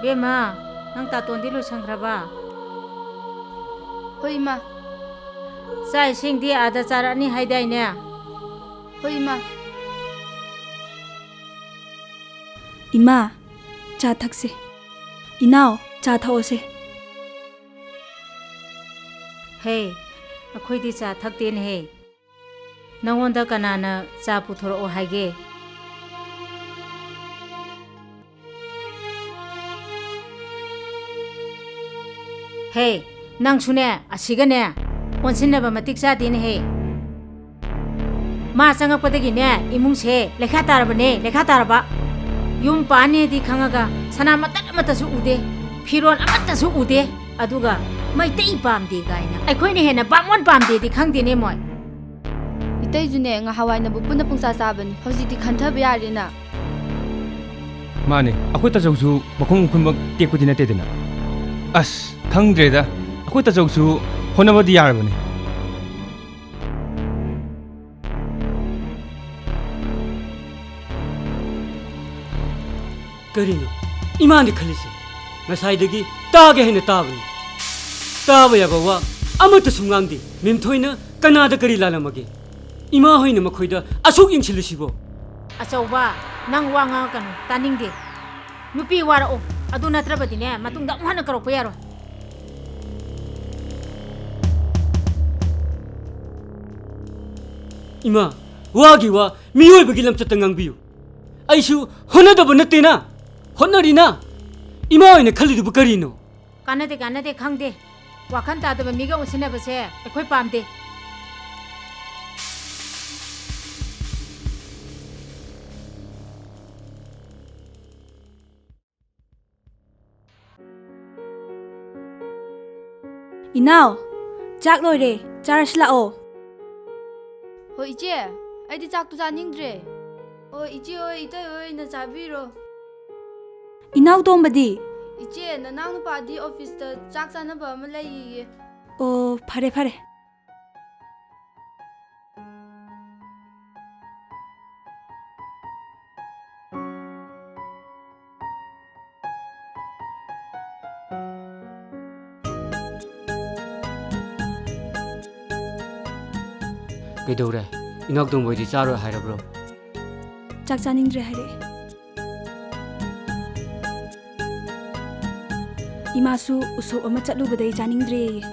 ꯏꯕꯦꯝꯃ, ꯅꯪ ꯇꯥꯇꯣꯟꯗꯤ ꯂꯣꯏꯁꯟꯈ꯭ꯔꯕ? ꯍꯣꯏ, ꯏꯃꯥ꯫ ꯆꯥꯛ ꯏꯁꯤꯡꯗꯤ ꯑꯥꯗ ꯆꯥꯔꯛꯑꯅꯤ ꯍꯥꯏꯗꯥꯏꯅꯦ? ꯍꯣꯏ, ꯏꯃꯥ꯫ ꯏꯃꯥ, ꯆꯥ ꯊꯛꯁꯦ꯫ ꯏꯅꯥꯎ, ꯆꯥ ꯊꯛꯑꯣꯁꯦ꯫ ꯍꯦ, ꯑꯩꯈꯣꯏꯗꯤ ꯆꯥ ꯊꯛꯇꯦꯅꯦꯍꯦ꯫ ꯅꯉꯣꯟꯗ ꯀꯅꯥꯅ ꯆꯥ ꯄꯨꯊꯣꯔꯛꯑꯣ ꯍꯥꯏꯒꯦ? ꯍꯦ, ꯅꯪꯁꯨꯅꯦ, ꯑꯁꯤꯒꯅꯦ, ꯑꯣꯟꯁꯤꯟꯅꯕ ꯃꯇꯤꯛ ꯆꯥꯗꯦꯅꯦꯍꯦ꯫ ꯃꯥ ꯆꯪꯉꯛꯄꯗꯒꯤꯅꯦ, ꯏꯃꯨꯡꯁꯦ ꯂꯩꯈꯥ ꯇꯥꯔꯕꯅꯦ, ꯂꯩꯈꯥ ꯇꯥꯔꯕ꯫ ꯌꯨꯝ ꯄꯥꯟꯅꯦꯗꯤ ꯈꯪꯉꯒ ꯁꯅꯥ ꯃꯇꯠ ꯑꯃꯠꯇꯁꯨ ꯎꯗꯦ, ꯐꯤꯔꯣꯜ ꯑꯃꯠꯇꯁꯨ ꯎꯗꯦ꯫ ꯑꯗꯨꯒ ꯃꯩꯇꯩ ꯄꯥꯝꯗꯦ ꯀꯥꯏꯅ ꯑꯩꯈꯣꯏꯅ ꯍꯦꯟꯅ ꯕꯥꯃꯣꯟ ꯄꯥꯝꯗꯦꯗꯤ ꯈꯪꯗꯦꯅꯦ ꯃꯣꯏ꯫ ꯏꯇꯩꯁꯨꯅꯦ, ꯉꯍꯥꯟꯋꯥꯏꯅꯕꯨ ꯄꯨꯟꯅ ꯄꯨꯡꯆꯥ ꯆꯥꯕꯅꯤ, ꯍꯧꯖꯤꯛꯇꯤ ꯈꯟꯊꯕ ꯌꯥꯔꯦꯅ꯫ ꯃꯥꯅꯦ, ꯑꯩꯈꯣꯏ ꯇꯥꯆꯧꯁꯨ ꯃꯈꯣꯡ ꯃꯈꯨꯟꯃꯛ ꯇꯦꯛꯄꯗꯤ ꯅꯠꯇꯦꯗꯅ꯫ ꯑꯁ, ꯈꯪꯗ꯭ꯔꯦꯗ, ꯑꯩꯈꯣꯏ ꯇꯥꯆꯧꯁꯨ ꯍꯣꯠꯅꯕꯗꯤ ꯌꯥꯔꯕꯅꯦ꯫ ꯀꯔꯤꯅꯣ ꯏꯃꯥꯅ ꯈꯜꯂꯤꯁꯦ? ꯉꯁꯥꯏꯗꯒꯤ ꯇꯥꯒꯦ ꯍꯥꯏꯅ ꯇꯥꯕꯅꯤ꯫ ꯇꯥꯕ ꯌꯥꯕ ꯋꯥ ꯑꯃꯠꯇꯁꯨ ꯉꯥꯡꯗꯦ꯫ ꯃꯦꯝꯊꯣꯏꯅ ꯀꯅꯥꯗ ꯀꯔꯤ ꯂꯥꯜꯂꯝꯃꯒꯦ? ꯏꯃꯥ ꯍꯣꯏꯅ ꯃꯈꯣꯏꯗ ꯑꯁꯨꯛ ꯌꯦꯡꯁꯤꯜꯂꯤꯁꯤꯕꯣ? ꯑꯆꯧꯕ, ꯅꯪ ꯋꯥ ꯉꯥꯡꯉꯛꯀꯅꯨ, ꯇꯥꯅꯤꯡꯗꯦ꯫ ꯅꯨꯄꯤ ꯋꯥꯔꯛꯑꯣ, ꯑꯗꯨ ꯅꯠꯇ꯭ꯔꯕꯗꯤꯅꯦ, ꯃꯇꯨꯡꯗ ꯑꯃꯨꯛ ꯍꯟꯅ ꯀꯧꯔꯛꯄ ꯌꯥꯔꯣꯏ꯫ ꯏꯃꯥ, ꯋꯥꯒꯤ ꯋꯥ, ꯃꯤꯑꯣꯏꯕꯒꯤ ꯂꯝꯆꯠꯇ ꯉꯥꯡꯕꯤꯌꯨ꯫ ꯑꯩꯁꯨ ꯍꯣꯠꯅꯗꯕ ꯅꯠꯇꯦꯅ, ꯍꯣꯠꯅꯔꯤꯅ꯫ ꯏꯃꯥ ꯑꯣꯏꯅ ꯈꯜꯂꯤꯗꯨꯕꯨ ꯀꯔꯤꯅꯣ? ꯀꯥꯟꯅꯗꯦ, ꯀꯥꯟꯅꯗꯦ, ꯈꯪꯗꯦ꯫ ꯋꯥꯈꯜ ꯇꯥꯗꯕ ꯃꯤꯒ ꯑꯣꯟꯁꯤꯟꯅꯕꯁꯦ ꯑꯩꯈꯣꯏ ꯄꯥꯝꯗꯦ꯫ ꯏꯅꯥꯎ, ꯆꯥꯛ ꯂꯣꯏꯔꯦ, ꯆꯥꯔꯁꯤ ꯂꯥꯛꯑꯣ꯫ ꯍꯣꯏ ꯏꯆꯦ, ꯑꯩꯗꯤ ꯆꯥꯛꯇꯨ ꯆꯥꯅꯤꯡꯗ꯭ꯔꯦ꯫ ꯑꯣ ꯏꯆꯦ ꯍꯣꯏ, ꯏꯇꯩ ꯍꯣꯏ ꯑꯣꯏꯅ ꯆꯥꯕꯤꯔꯣ꯫ ꯏꯅꯥꯎ ꯇꯣꯝꯕꯗꯤ? ꯏꯆꯦ, ꯅꯅꯥꯎ ꯅꯨꯄꯥꯗꯤ ꯑꯣꯐꯤꯁꯇ ꯆꯥꯛ ꯆꯥꯅꯕ ꯑꯃ ꯂꯩꯌꯦꯌꯦ꯫ ꯑꯣ, ꯐꯔꯦ ꯐꯔꯦ꯫ ꯀꯩꯗꯧꯔꯦ? ꯏꯅꯥꯎꯇꯣꯝꯕ ꯍꯣꯏꯗꯤ ꯆꯥꯔꯣꯏ ꯍꯥꯏꯔꯕ꯭ꯔꯣ? ꯆꯥꯛ ꯆꯥꯅꯤꯡꯗ꯭ꯔꯦ ꯍꯥꯏꯔꯛꯑꯦ꯫ ꯏꯃꯥꯁꯨ ꯎꯁꯣꯞ ꯑꯃ ꯆꯠꯂꯨꯕꯗꯩ ꯆꯥꯅꯤꯡꯗ꯭ꯔꯦꯌꯦ꯫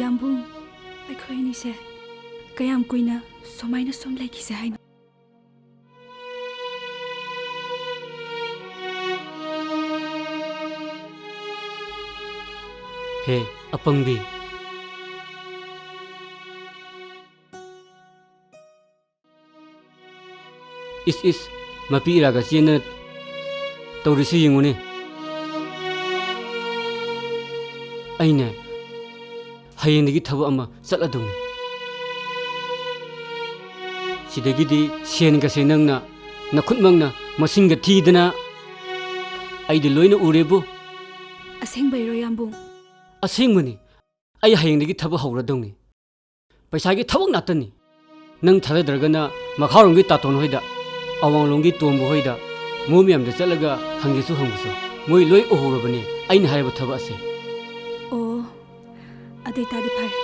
ꯌꯥꯝꯕꯨꯡ, ꯑꯩꯈꯣꯏ ꯑꯅꯤꯁꯦ ꯀꯌꯥꯝ ꯀꯨꯏꯅ ꯁꯨꯃꯥꯏꯅ ꯁꯨꯝ ꯂꯩꯈꯤꯁꯦ ꯍꯥꯏꯅꯣ? ꯍꯦ, ꯑꯄꯪꯕꯤ꯫ ꯏꯁ, ꯏꯁ, ꯃꯄꯤ ꯏꯔꯥꯒ ꯆꯦꯟꯗꯅ ꯇꯧꯔꯤꯁꯤ ꯌꯦꯡꯉꯨꯅꯦ꯫ ꯑꯩꯅꯦ, ꯍꯌꯦꯡꯗꯒꯤ ꯊꯕꯛ ꯑꯃ ꯆꯠꯂꯗꯧꯅꯤ꯫ ꯁꯤꯗꯒꯤꯗꯤ ꯁꯦꯟꯒꯁꯦ ꯅꯪꯅ ꯅꯈꯨꯠꯃꯛꯅ ꯃꯁꯤꯡꯒ ꯊꯤꯗꯅ ꯑꯩꯗꯤ ꯂꯣꯏꯅ ꯎꯔꯦꯕꯨ꯫ ꯑꯁꯦꯡꯕꯩꯔꯣ, ꯌꯥꯝꯕꯨꯡ? ꯑꯁꯦꯡꯕꯅꯤ꯫ ꯑꯩ ꯍꯌꯦꯡꯗꯒꯤ ꯊꯕꯛ ꯍꯧꯔꯗꯧꯅꯤ꯫ ꯄꯩꯁꯥꯒꯤ ꯊꯕꯛ ꯉꯥꯛꯇꯅꯤ꯫ ꯅꯪ ꯊꯥꯖꯗ꯭ꯔꯒꯅ ꯃꯈꯥꯔꯣꯝꯒꯤ ꯇꯥꯇꯣꯟ ꯍꯣꯏꯗ, ꯑꯋꯥꯡꯂꯣꯝꯒꯤ ꯇꯣꯝꯕ ꯍꯣꯏꯗ, ꯃꯣꯏ ꯃꯌꯥꯝꯗ ꯆꯠꯂꯒ ꯍꯪꯒꯦꯁꯨ ꯍꯪꯉꯨꯁꯨ꯫ ꯃꯣꯏ ꯂꯣꯏ ꯎꯍꯧꯔꯕꯅꯤ ꯑꯩꯅ ꯍꯥꯏꯔꯤꯕ ꯊꯕꯛ ꯑꯁꯦ꯫ ꯑꯣ, ꯑꯗꯨ ꯑꯣꯏꯇꯥꯗꯤ ꯐꯔꯦ꯫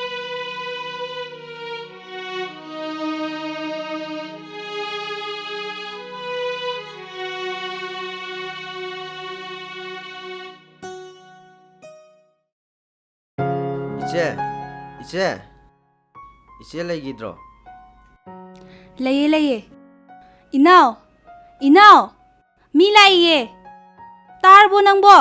ꯏꯆꯦ, ꯏꯆꯦ, ꯏꯆꯦ ꯂꯩꯈꯤꯗ꯭ꯔꯣ? ꯂꯩꯌꯦ, ꯂꯩꯌꯦ꯫ ꯏꯅꯥꯎ, ꯏꯅꯥꯎ, ꯃꯤ ꯂꯥꯛꯏꯌꯦ꯫ ꯇꯥꯔꯕꯣ ꯅꯪꯕꯣ?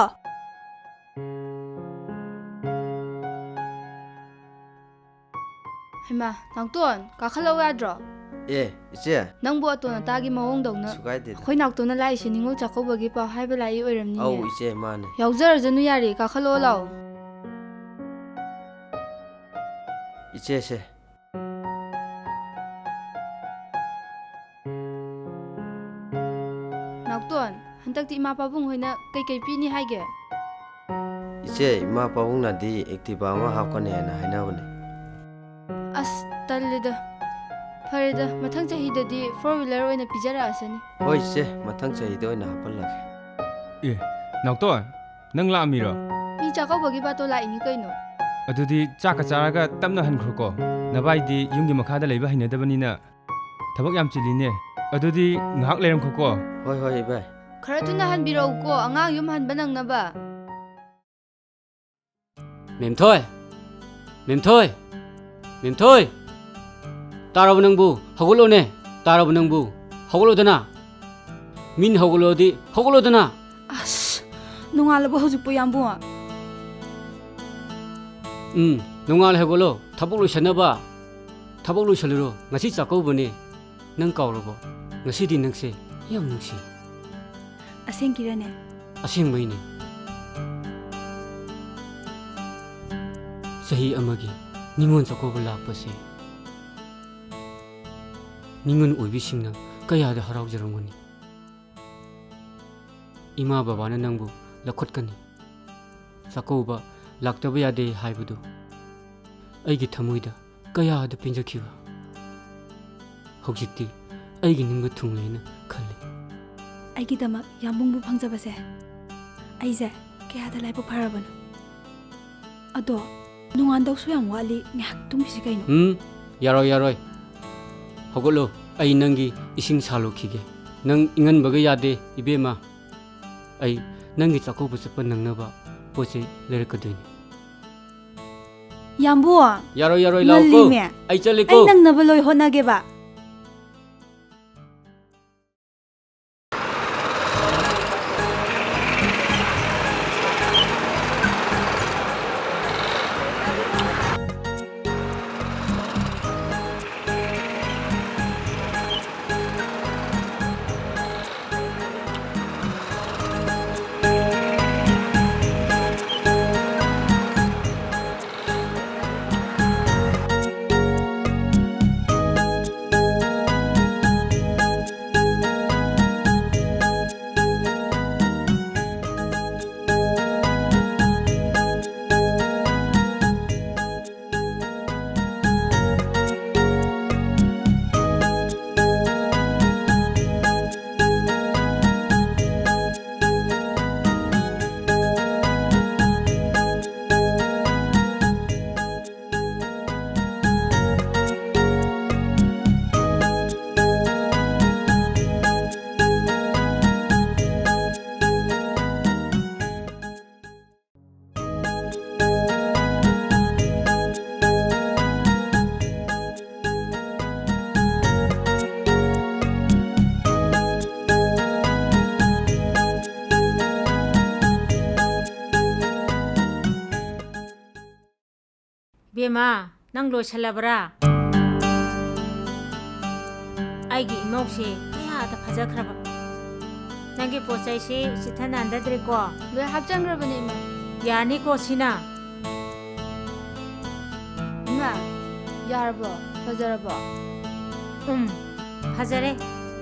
ꯍꯩꯃꯥ, ꯅꯥꯎꯇꯣꯟ, ꯀꯥꯈꯠꯂꯛꯎ ꯌꯥꯗ꯭ꯔꯣ? ꯑꯦ, ꯏꯆꯦ꯫ ꯅꯪꯕꯨ ꯑꯇꯣꯟ ꯑꯇꯥꯒꯤ ꯃꯑꯣꯡꯗꯧꯅ꯫ ꯀꯩꯁꯨ ꯀꯥꯏꯗꯦꯗ꯫ ꯑꯩꯈꯣꯏ ꯅꯥꯎꯇꯣꯟꯅ ꯂꯥꯛꯏꯁꯦ ꯅꯤꯉꯣꯜ ꯆꯥꯛꯀꯧꯕꯒꯤ ꯄꯥꯎ ꯍꯥꯏꯕ ꯂꯥꯛꯏ ꯑꯣꯏꯔꯝꯅꯤꯅꯦ꯫ ꯑꯧ, ꯏꯆꯦ, ꯃꯥꯅꯦ꯫ ꯌꯥꯎꯖꯔꯖꯅꯨ ꯌꯥꯔꯦ, ꯀꯥꯈꯠꯂꯛꯑꯣ ꯂꯥꯛꯑꯣ꯫ ꯏꯆꯦꯁꯦ꯫ ꯅꯥꯎꯇꯣꯟ, ꯍꯟꯗꯛꯇꯤ ꯏꯃꯥ ꯄꯥꯕꯨꯡ ꯍꯣꯏꯅ ꯀꯩꯀꯩ ꯄꯤꯅꯤ ꯍꯥꯏꯒꯦ? ꯏꯆꯦ, ꯏꯃꯥ ꯄꯥꯕꯨꯡꯅꯗꯤ Activa ꯑꯃ ꯍꯥꯞꯀꯅꯤ ꯍꯥꯏꯅ ꯍꯥꯏꯅꯕꯅꯦ꯫ ꯑꯁ, ꯇꯜꯂꯤꯗ꯫ ꯐꯔꯦꯗ, ꯃꯊꯪ ꯆꯍꯤꯗꯗꯤ four wheeler ꯑꯣꯏꯅ ꯄꯤꯖꯔꯛꯑꯁꯅꯤ꯫ ꯍꯣꯏ ꯏꯆꯦ, ꯃꯊꯪ ꯆꯍꯤꯗ ꯑꯣꯏꯅ ꯍꯥꯞꯍꯜꯂꯒꯦ꯫ ꯑꯦ, ꯅꯥꯎꯇꯣꯟ, ꯅꯪ ꯂꯥꯛꯑꯝꯃꯤꯔꯣ? ꯃꯤ ꯆꯥꯛꯀꯧꯕꯒꯤ ꯕꯥꯇꯣꯟ ꯂꯥꯛꯏꯅꯤ ꯀꯩꯅꯣ꯫ ꯑꯗꯨꯗꯤ ꯆꯥꯛꯀ ꯆꯥꯔꯒ ꯇꯞꯅ ꯍꯟꯈ꯭ꯔꯣꯀꯣ꯫ ꯅꯚꯥꯏꯗꯤ ꯌꯨꯝꯒꯤ ꯃꯈꯥꯗ ꯂꯩꯕ ꯍꯩꯅꯗꯕꯅꯤꯅ ꯊꯕꯛ ꯌꯥꯝ ꯆꯤꯜꯂꯤꯅꯦ꯫ ꯑꯗꯨꯗꯤ ꯉꯥꯏꯍꯥꯛ ꯂꯩꯔꯝꯈꯣꯀꯣ꯫ ꯍꯣꯏ, ꯍꯣꯏ, ꯏꯕꯥꯏ꯫ ꯈꯔ ꯊꯨꯅ ꯍꯟꯕꯤꯔꯛꯎꯀꯣ, ꯑꯉꯥꯡ ꯌꯨꯝ ꯍꯟꯕ ꯅꯪꯅꯕ꯫ ꯃꯦꯝꯊꯣꯏ! ꯃꯦꯝꯊꯣꯏ! ꯃꯦꯝꯊꯣꯏ! ꯇꯥꯔꯕ ꯅꯪꯕꯨ? ꯍꯧꯒꯠꯂꯣꯅꯦ! ꯇꯥꯔꯕ ꯅꯪꯕꯨ? ꯍꯧꯒꯠꯂꯣꯗꯅ! ꯃꯤꯅ ꯍꯧꯒꯠꯂꯣꯗꯤ ꯍꯧꯒꯠꯂꯣꯗꯅ! ꯑꯁ, ꯅꯣꯡꯉꯥꯜꯂꯕ ꯍꯧꯖꯤꯛꯄꯨ, ꯌꯥꯝꯕꯨꯡ? ꯎꯝ, ꯅꯣꯡꯉꯥꯜꯂꯦ, ꯍꯧꯒꯠꯂꯣ꯫ ꯊꯕꯛ ꯂꯣꯏꯁꯟꯅꯕ꯫ ꯊꯕꯛ ꯂꯣꯏꯁꯜꯂꯨꯔꯣ꯫ ꯉꯁꯤ ꯆꯥꯛꯀꯧꯕꯅꯦ꯫ ꯅꯪ ꯀꯥꯎꯔꯕꯣ? ꯉꯁꯤꯗꯤ ꯅꯪꯁꯦ ꯌꯥꯝ ꯅꯨꯡꯁꯤ꯫ ꯑꯁꯦꯡꯀꯤꯔꯅꯦ? ꯑꯁꯦꯡꯕꯩꯅꯦ꯫ ꯆꯍꯤ ꯑꯃꯒꯤ ꯅꯤꯉꯣꯜ ꯆꯥꯛꯀꯧꯕ ꯂꯥꯛꯄꯁꯦ ꯅꯤꯉꯣꯜ ꯑꯣꯏꯕꯤꯁꯤꯡꯅ ꯀꯌꯥꯗ ꯍꯔꯥꯎꯖꯔꯝꯒꯅꯤ꯫ ꯏꯃꯥ ꯕꯕꯥꯅ ꯅꯪꯕꯨ ꯂꯧꯈꯠꯀꯅꯤ꯫ ꯆꯥꯛꯀꯧꯕ ꯂꯥꯛꯇꯕ ꯌꯥꯗꯦ ꯍꯥꯏꯕꯗꯨ ꯑꯩꯒꯤ ꯊꯃꯣꯏꯗ ꯀꯌꯥꯗ ꯄꯦꯟꯖꯈꯤꯕ꯫ ꯍꯧꯖꯤꯛꯇꯤ ꯑꯩꯒꯤ ꯅꯤꯡꯕ ꯊꯨꯡꯂꯦꯅ ꯈꯜꯂꯤ꯫ ꯑꯩꯒꯤꯗꯃꯛ ꯌꯥꯝꯕꯨꯡꯕꯨ ꯐꯪꯖꯕꯁꯦ ꯑꯩꯁꯦ ꯀꯌꯥꯗ ꯂꯥꯏꯕꯛ ꯐꯔꯕꯅꯣ꯫ ꯑꯗꯣ ꯅꯣꯡꯉꯥꯟꯗꯧꯁꯨ ꯌꯥꯝ ꯋꯥꯠꯂꯤ, ꯉꯥꯏꯍꯥꯛ ꯇꯨꯝꯈꯤꯁꯤ ꯀꯩꯅꯣ꯫ ꯎꯝ, ꯌꯥꯔꯣꯏ, ꯌꯥꯔꯣꯏ꯫ ꯍꯧꯒꯠꯂꯣ, ꯑꯩ ꯅꯪꯒꯤ ꯏꯁꯤꯡ ꯁꯥꯜꯂꯨꯈꯤꯒꯦ꯫ ꯅꯪ ꯏꯪꯍꯟꯕꯒ ꯌꯥꯗꯦ, ꯏꯕꯦꯝꯃ꯫ ꯑꯩ ꯅꯪꯒꯤ ꯆꯥꯛꯀꯧꯕ ꯆꯠꯄ ꯅꯪꯅꯕ ꯄꯣꯠ ꯆꯩ ꯂꯩꯔꯛꯀꯗꯣꯏꯅꯤ꯫ ꯌꯥꯝꯕꯨ! ꯌꯥꯔꯣꯏ, ꯌꯥꯔꯣꯏ, ꯂꯥꯛꯑꯣꯀꯣ꯫ ꯉꯜꯂꯤꯃꯦ꯫ ꯑꯩ ꯆꯠꯂꯦꯀꯣ꯫ ꯑꯩ ꯅꯪꯅꯕ ꯂꯣꯏ ꯍꯣꯠꯅꯒꯦꯕ꯫ ꯏꯃꯥ, ꯅꯪ ꯂꯣꯏꯁꯜꯂꯕ꯭ꯔꯥ? ꯑꯩꯒꯤ ꯏꯃꯧꯁꯦ ꯀꯌꯥꯗ ꯐꯖꯈ꯭ꯔꯕ꯫ ꯅꯪꯒꯤ ꯄꯣꯠ ꯆꯩꯁꯤ ꯆꯤꯠꯊ ꯅꯥꯟꯗꯗ꯭ꯔꯦꯀꯣ? ꯂꯣꯏ ꯍꯥꯞꯆꯟꯈ꯭ꯔꯕꯅꯦ, ꯏꯃꯥ꯫ ꯌꯥꯔꯅꯤꯀꯣ ꯁꯤꯅ? ꯏꯃꯥ, ꯌꯥꯔꯕꯣ? ꯐꯖꯔꯕꯣ? ꯎꯝ, ꯐꯖꯔꯦ꯫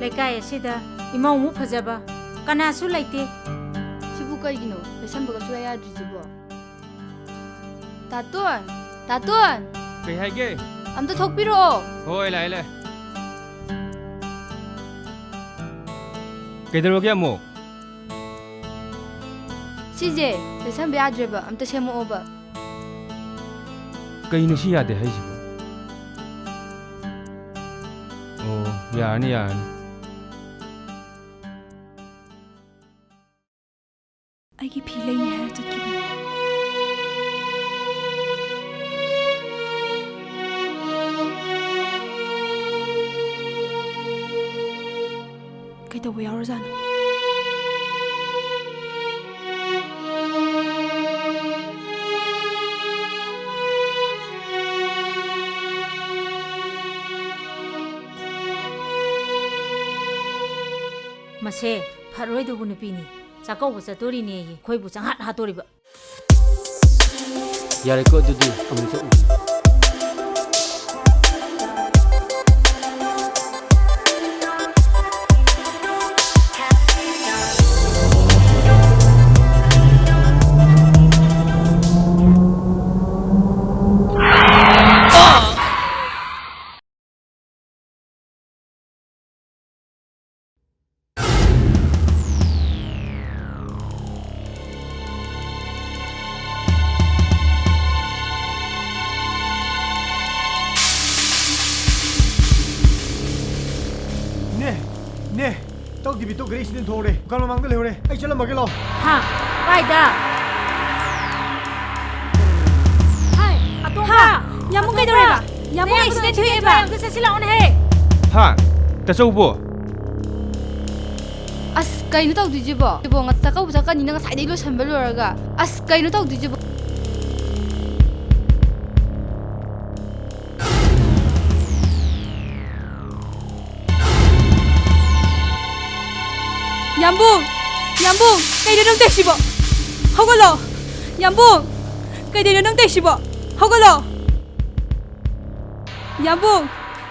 ꯂꯩꯀꯥꯏ ꯑꯁꯤꯗ ꯏꯃꯧꯃꯨꯛ ꯐꯖꯕ ꯀꯅꯥꯁꯨ ꯂꯩꯇꯦ꯫ ꯁꯤꯕꯨ ꯀꯩꯒꯤꯅꯣ? ꯂꯩꯁꯟꯕꯒ ꯁꯨꯡꯌꯥ ꯌꯥꯗ꯭ꯔꯤꯁꯤꯕꯣ? ꯇꯥꯇꯣꯟ! ꯇꯥꯇꯣꯟ! ꯀꯩ ꯍꯥꯏꯒꯦ? ꯑꯝꯇ ꯊꯣꯛꯄꯤꯔꯛꯑꯣ꯫ ꯍꯣꯏ, ꯂꯥꯛꯑꯦ, ꯂꯥꯛꯑꯦ꯫ ꯀꯩꯗꯧꯔꯒꯦ ꯑꯃꯨꯛ? ꯁꯤꯁꯦ ꯂꯩꯁꯟꯕ ꯌꯥꯗ꯭ꯔꯦꯕ, ꯑꯝꯇ ꯁꯦꯝꯃꯛꯑꯣꯕ꯫ ꯀꯩꯅꯣ ꯁꯤ ꯌꯥꯗꯦ ꯍꯥꯏꯁꯤꯕꯣ? ꯑꯣ, ꯌꯥꯔꯅꯤ, ꯌꯥꯔꯅꯤ꯫ ꯑꯩꯒꯤ ꯐꯤ ꯂꯩꯅꯤ ꯍꯥꯏꯔ ꯆꯠꯈꯤꯕꯅꯤ꯫ ꯀꯩꯗꯧꯕ ꯌꯥꯎꯔꯖꯥꯠꯅꯣ? ꯃꯁꯦ ꯐꯔꯣꯏꯗꯧꯕ ꯅꯨꯄꯤꯅꯤ꯫ ꯆꯥꯛꯀꯧꯕ ꯆꯠꯇꯣꯔꯤꯅꯦꯌꯦ, ꯑꯩꯈꯣꯏꯕꯨ ꯆꯪꯍꯥꯠ ꯍꯥꯠꯇꯣꯔꯤꯕ꯫ ꯌꯥꯔꯦꯀꯣ, ꯑꯗꯨꯗꯤ ꯑꯃꯨꯛ ꯆꯠꯂꯨꯒꯦ꯫ ꯅꯦ, ꯅꯦ, ꯇꯧ ꯇꯤꯚꯤ ꯇꯧ, ꯒꯥꯔꯤ ꯑꯦꯛꯁꯤꯗꯦꯟ ꯊꯣꯛꯍꯧꯔꯦ꯫ ꯗꯨꯀꯥꯟ ꯃꯃꯥꯡꯗ ꯂꯩꯍꯧꯔꯦ꯫ ꯑꯩ ꯆꯠꯂꯝꯃꯒꯦ, ꯂꯥꯛꯑꯣ꯫ ꯍꯥ? ꯀꯥꯏꯗ? ꯍꯥꯏ, ꯑꯇꯣꯝꯕ! ꯍꯥ? ꯌꯥꯝꯕꯨꯡ ꯑꯇꯣꯝꯕ! ꯀꯩꯗꯧꯔꯦꯕ? ꯌꯥꯝꯕꯨꯡ ꯅꯌꯥꯝꯕꯗꯣ ꯑꯦꯛꯁꯤꯗꯦꯟ ꯊꯣꯛꯑꯦꯕ꯫ ꯑꯝꯇ ꯆꯠꯁꯤ ꯂꯥꯛꯑꯣꯅꯦꯍꯦ꯫ ꯍꯥ? ꯇꯥꯆꯧꯕꯣ? ꯑꯁ, ꯀꯩꯅꯣ ꯇꯧꯗꯣꯏꯁꯤꯕꯣ? ꯏꯕꯣ, ꯉ-, ꯆꯥꯛꯀꯧꯕ ꯆꯠꯀꯅꯤꯅ ꯉꯁꯥꯏꯗꯩ ꯂꯣꯏꯁꯟꯕ ꯂꯣꯏꯔꯒ꯫ ꯑꯁ, ꯀꯩꯅꯣ ꯇꯧꯗꯣꯏꯁꯤꯕꯣ? ꯌꯥꯝꯕꯨꯡ! ꯌꯥꯝꯕꯨꯡ! ꯀꯩꯅꯣ ꯅꯪ ꯇꯧꯏꯁꯤꯕꯣ? ꯍꯧꯒꯠꯂꯣ! ꯌꯥꯝꯕꯨꯡ! ꯀꯩꯗꯧꯔꯤꯅꯣ ꯅꯪ ꯇꯧꯏꯁꯤꯕꯣ? ꯍꯧꯒꯠꯂꯣ! ꯌꯥꯝꯕꯨꯡ!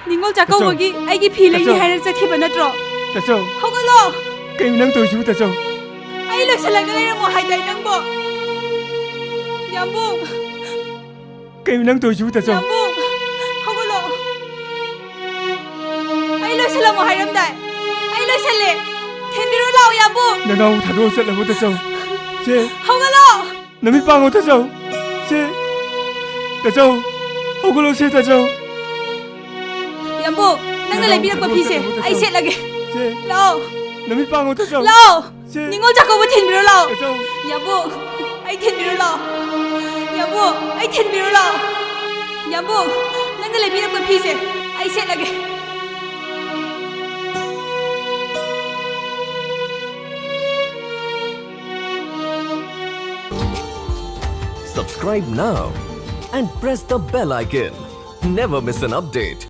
ꯅꯤꯉꯣꯜ ꯆꯥꯛꯀꯧꯕꯒꯤ ꯇꯥꯆꯧ! ꯑꯩꯒꯤ ꯐꯤ ꯂꯩꯅꯤ ꯇꯥꯆꯧ! ꯍꯥꯏꯔ ꯆꯠꯈꯤꯕ ꯅꯠꯇ꯭ꯔꯣ? ꯇꯥꯆꯧ! ꯍꯧꯒꯠꯂꯣ! ꯀꯩꯅꯣ ꯅꯪ ꯇꯧꯔꯤꯁꯤꯕꯨ, ꯇꯥꯆꯧ? ꯑꯩ ꯂꯣꯏꯁꯤꯜꯂꯒ ꯂꯩꯔꯝꯃꯣ ꯍꯥꯏꯗꯥꯏ ꯅꯪꯕꯣ? ꯌꯥꯝꯕꯨꯡ! ꯀꯩꯅꯣ ꯅꯪ ꯇꯧꯔꯤꯁꯤꯕꯨ, ꯇꯥꯆꯧ? ꯌꯥꯝꯕꯨꯡ! ꯍꯧꯒꯠꯂꯣ! ꯑꯩ ꯂꯣꯏꯁꯤꯜꯂꯝꯃꯣ ꯍꯥꯏꯔꯝꯗꯥꯏ? ꯑꯩ ꯂꯣꯏꯁꯤꯜꯂꯦ! ꯊꯤꯟꯕꯤꯔꯣ ꯂꯥꯛꯑꯣ, ꯌꯥꯝꯕꯨꯡ! ꯅꯅꯥꯎ ꯊꯥꯗꯣꯛꯑ ꯆꯠꯂꯕꯣ, ꯇꯥꯆꯧ? ꯁꯦ! ꯍꯧꯒꯠꯂꯣ! ꯅꯃꯤꯠ ꯄꯥꯡꯉꯣ, ꯇꯥꯆꯧ! ꯁꯦ! ꯇꯥꯆꯧ! ꯍꯧꯒꯠꯂꯣ, ꯁꯦ, ꯇꯥꯆꯧ! ꯌꯥꯝꯕꯨꯡ, ꯅꯪꯅ ꯅꯅꯥꯎ ꯂꯩꯕꯤꯔꯛꯄ ꯊꯥꯗꯣꯛꯑ ꯐꯤꯁꯦ ꯆꯠꯂꯕꯣ, ꯑꯩ ꯇꯥꯆꯧ? ꯁꯦꯠꯂꯒꯦ꯫ ꯁꯦ! ꯂꯥꯛꯑꯣ! ꯅꯃꯤꯠ ꯄꯥꯡꯉꯣ, ꯇꯥꯆꯧ! ꯂꯥꯛꯑꯣ! ꯁꯦ! ꯅꯤꯉꯣꯜ ꯆꯥꯛꯀꯧꯕ ꯊꯤꯟꯕꯤꯔꯣ ꯂꯥꯛꯑꯣ꯫ ꯇꯥꯆꯧ! ꯌꯥꯝꯕꯨꯡ, ꯑꯩ ꯊꯤꯟꯕꯤꯔꯣ ꯂꯥꯛꯑꯣ꯫ ꯌꯥꯝꯕꯨꯡ, ꯑꯩ ꯊꯤꯟꯕꯤꯔꯣ ꯂꯥꯛꯑꯣ꯫ ꯌꯥꯝꯕꯨꯡ, ꯅꯪꯅ ꯂꯩꯕꯤꯔꯛꯄ ꯐꯤꯁꯦ ꯑꯩ ꯁꯦꯠꯂꯒꯦ꯫ Subscribe now and press the bell icon. Never miss an update.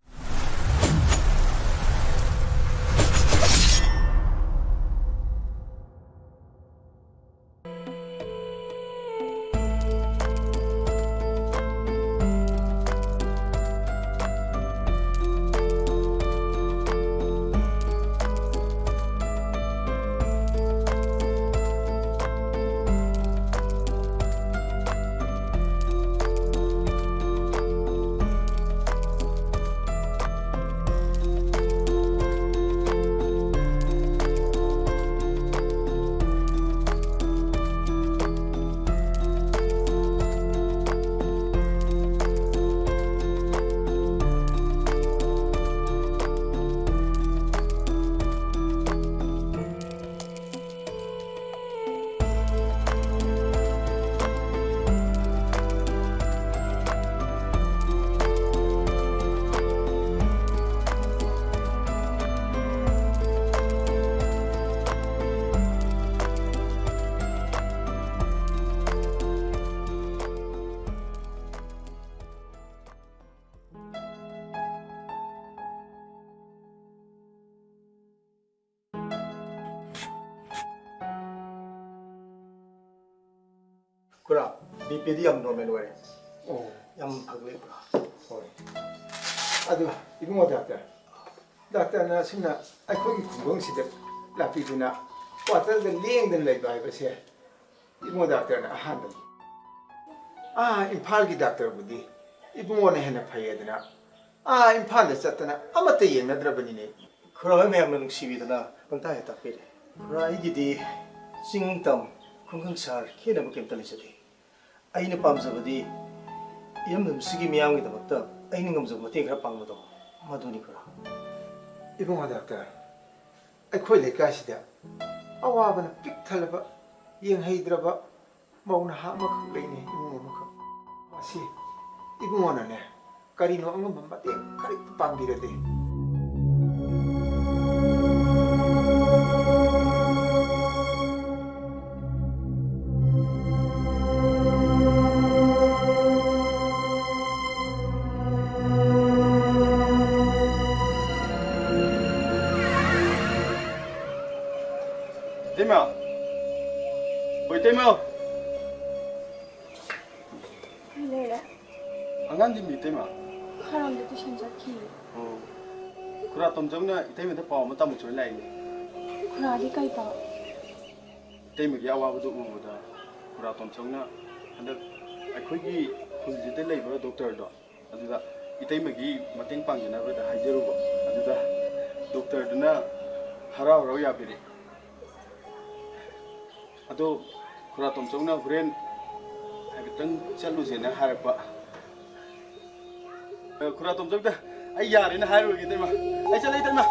B ꯄꯤꯗꯤ ꯌꯥꯝ ꯅꯣꯔꯃꯦꯜ ꯑꯣꯏꯔꯦ꯫ ꯑꯣ꯫ ꯌꯥꯝ ꯐꯒꯠꯂꯦ꯫ ꯍꯣꯏ꯫ ꯑꯗꯨ ꯏꯕꯨꯡꯉꯣ ꯗꯥꯛꯇꯔ, ꯗꯥꯛꯇꯔꯅ ꯑꯁꯨꯝꯅ ꯑꯩꯈꯣꯏꯒꯤ ꯈꯨꯡꯒꯪꯁꯤꯗ ꯂꯥꯛꯄꯤꯗꯨꯅ ꯀ꯭ꯋꯥꯇꯔꯗ ꯂꯦꯡꯗꯅ ꯂꯩꯕ ꯍꯥꯏꯕꯁꯦ ꯏꯕꯨꯡꯉꯣ ꯗꯥꯛꯇꯔꯅ ꯑꯍꯥꯟꯕꯅꯤ꯫ ꯑꯥ ꯏꯝꯐꯥꯜꯒꯤ ꯗꯥꯛꯇꯔꯕꯨꯗꯤ ꯏꯕꯨꯡꯉꯣꯅ ꯍꯦꯟꯅ ꯐꯩꯌꯦꯗꯅ ꯑꯥ ꯏꯝꯐꯥꯜꯗ ꯆꯠꯇꯅ ꯑꯃꯠꯇ ꯌꯦꯡꯅꯗ꯭ꯔꯕꯅꯤꯅꯦ꯫ ꯈꯨꯔꯥ ꯍꯣꯏ ꯃꯌꯥꯝꯅ ꯅꯨꯡꯁꯤꯕꯤꯗꯅ ꯄꯪꯇꯥꯛ ꯍꯦꯛ ꯇꯥꯛꯄꯤꯔꯦ꯫ ꯈꯨꯔꯥ ꯑꯩꯒꯤꯗꯤ ꯆꯤꯡ ꯇꯝ ꯈꯨꯡꯒꯪ ꯁꯍꯔ ꯈꯦꯠꯅꯕ ꯀꯩꯝꯇ ꯂꯩꯖꯗꯦ꯫ ꯑꯩꯅ ꯄꯥꯝꯖꯕꯗꯤ ꯏꯔꯝꯗꯝꯁꯤꯒꯤ ꯃꯤꯌꯥꯝꯒꯤꯗꯃꯛꯇ ꯑꯩꯅ ꯉꯝꯖꯕ ꯃꯇꯦꯡ ꯈꯔ ꯄꯥꯡꯕꯗꯣ ꯃꯗꯨꯅꯤ ꯈꯨꯔꯥ꯫ ꯏꯕꯨꯡꯉꯣ ꯗꯥꯛꯇꯔ, ꯑꯩꯈꯣꯏ ꯂꯩꯀꯥꯏꯁꯤꯗ ꯑꯋꯥꯕꯅ ꯄꯤꯛ ꯊꯜꯂꯕ ꯌꯦꯡꯍꯩꯗ꯭ꯔꯕ ꯃꯧ ꯅꯍꯥ ꯑꯃꯈꯛ ꯂꯩꯅꯦ, ꯏꯃꯨꯡ ꯑꯃꯈꯛ꯫ ꯃꯁꯤ ꯏꯕꯨꯡꯉꯣꯅꯅꯦ ꯀꯔꯤꯅꯣ ꯑꯉꯝꯕ ꯃꯇꯦꯡ ꯈꯔ ꯄꯥꯡꯕꯤꯔꯗꯤ꯫ ꯏꯇꯩꯃ! ꯍꯣꯏ, ꯏꯇꯩꯃ! ꯀꯩ ꯂꯩꯔꯦ? ꯑꯉꯥꯡꯗꯤ ꯃꯤ ꯏꯇꯩꯃ? ꯈꯔꯝꯗ ꯇꯨꯏꯁꯟ ꯆꯠꯈꯤ꯫ ꯑꯣ꯫ ꯈꯨꯔꯥ ꯇꯣꯝꯆꯧꯅ ꯏꯇꯩꯃꯗ ꯄꯥꯎ ꯑꯃ ꯇꯝꯃꯨ ꯆꯣꯏ ꯂꯥꯛꯏꯅꯦ꯫ ꯈꯨꯔꯥꯗꯤ ꯀꯩ ꯄꯥꯎ? ꯏꯇꯩꯃꯒꯤ ꯑꯋꯥꯕꯗꯨ ꯎꯕꯗ ꯈꯨꯔꯥ ꯇꯣꯝꯆꯧꯅ ꯍꯟꯗꯛ ꯑꯩꯈꯣꯏꯒꯤ ꯈꯨꯜꯁꯤꯗ ꯂꯩꯕ ꯗꯣꯛꯇꯔꯗꯣ ꯑꯗꯨꯗ ꯏꯇꯩꯃꯒꯤ ꯃꯇꯦꯡ ꯄꯥꯡꯖꯅꯕꯗ ꯍꯥꯏꯖꯔꯨꯕ꯫ ꯑꯗꯨꯗ ꯗꯣꯛꯇꯔꯗꯨꯅ ꯍꯔꯥꯎ ꯍꯔꯥꯎ ꯌꯥꯕꯤꯔꯦ꯫ ꯑꯗꯣ ꯈꯨꯔꯥ ꯇꯣꯝꯆꯧꯅ ꯍꯣꯔꯦꯟ ꯍꯥꯏꯐꯦꯠꯇꯪ ꯆꯠꯂꯨꯁꯦꯅ ꯍꯥꯏꯔꯛꯄ꯫ ꯑ, ꯈꯨꯔꯥ ꯇꯣꯝꯆꯧꯗ ꯑꯩ ꯌꯥꯔꯦꯅ ꯍꯥꯏꯔꯨꯔꯒꯦ, ꯏꯇꯩꯃ꯫ ꯑꯩ ꯆꯠꯂꯦ, ꯏꯇꯩꯃ꯫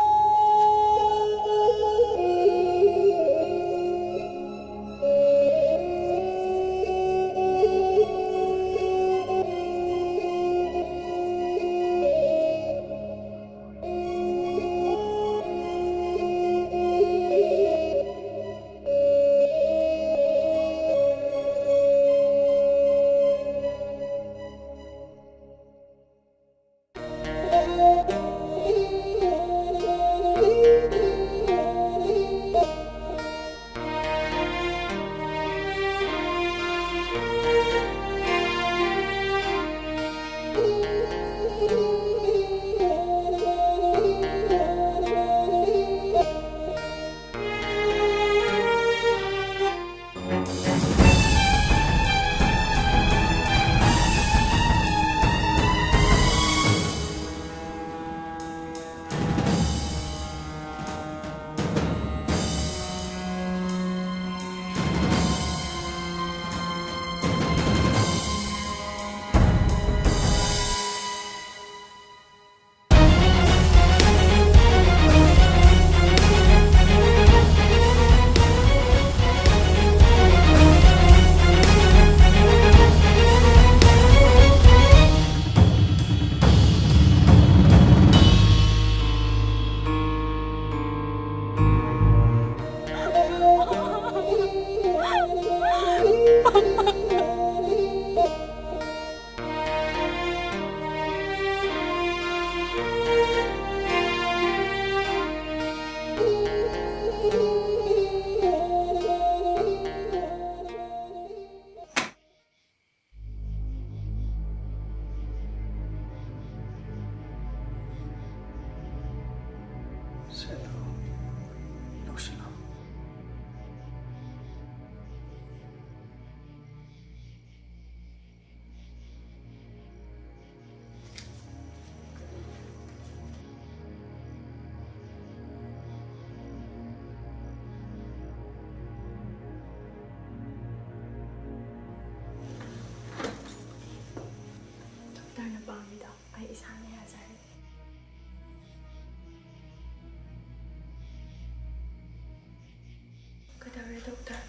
ꯇꯧꯔꯦ, ꯗꯣꯛꯇꯔ꯫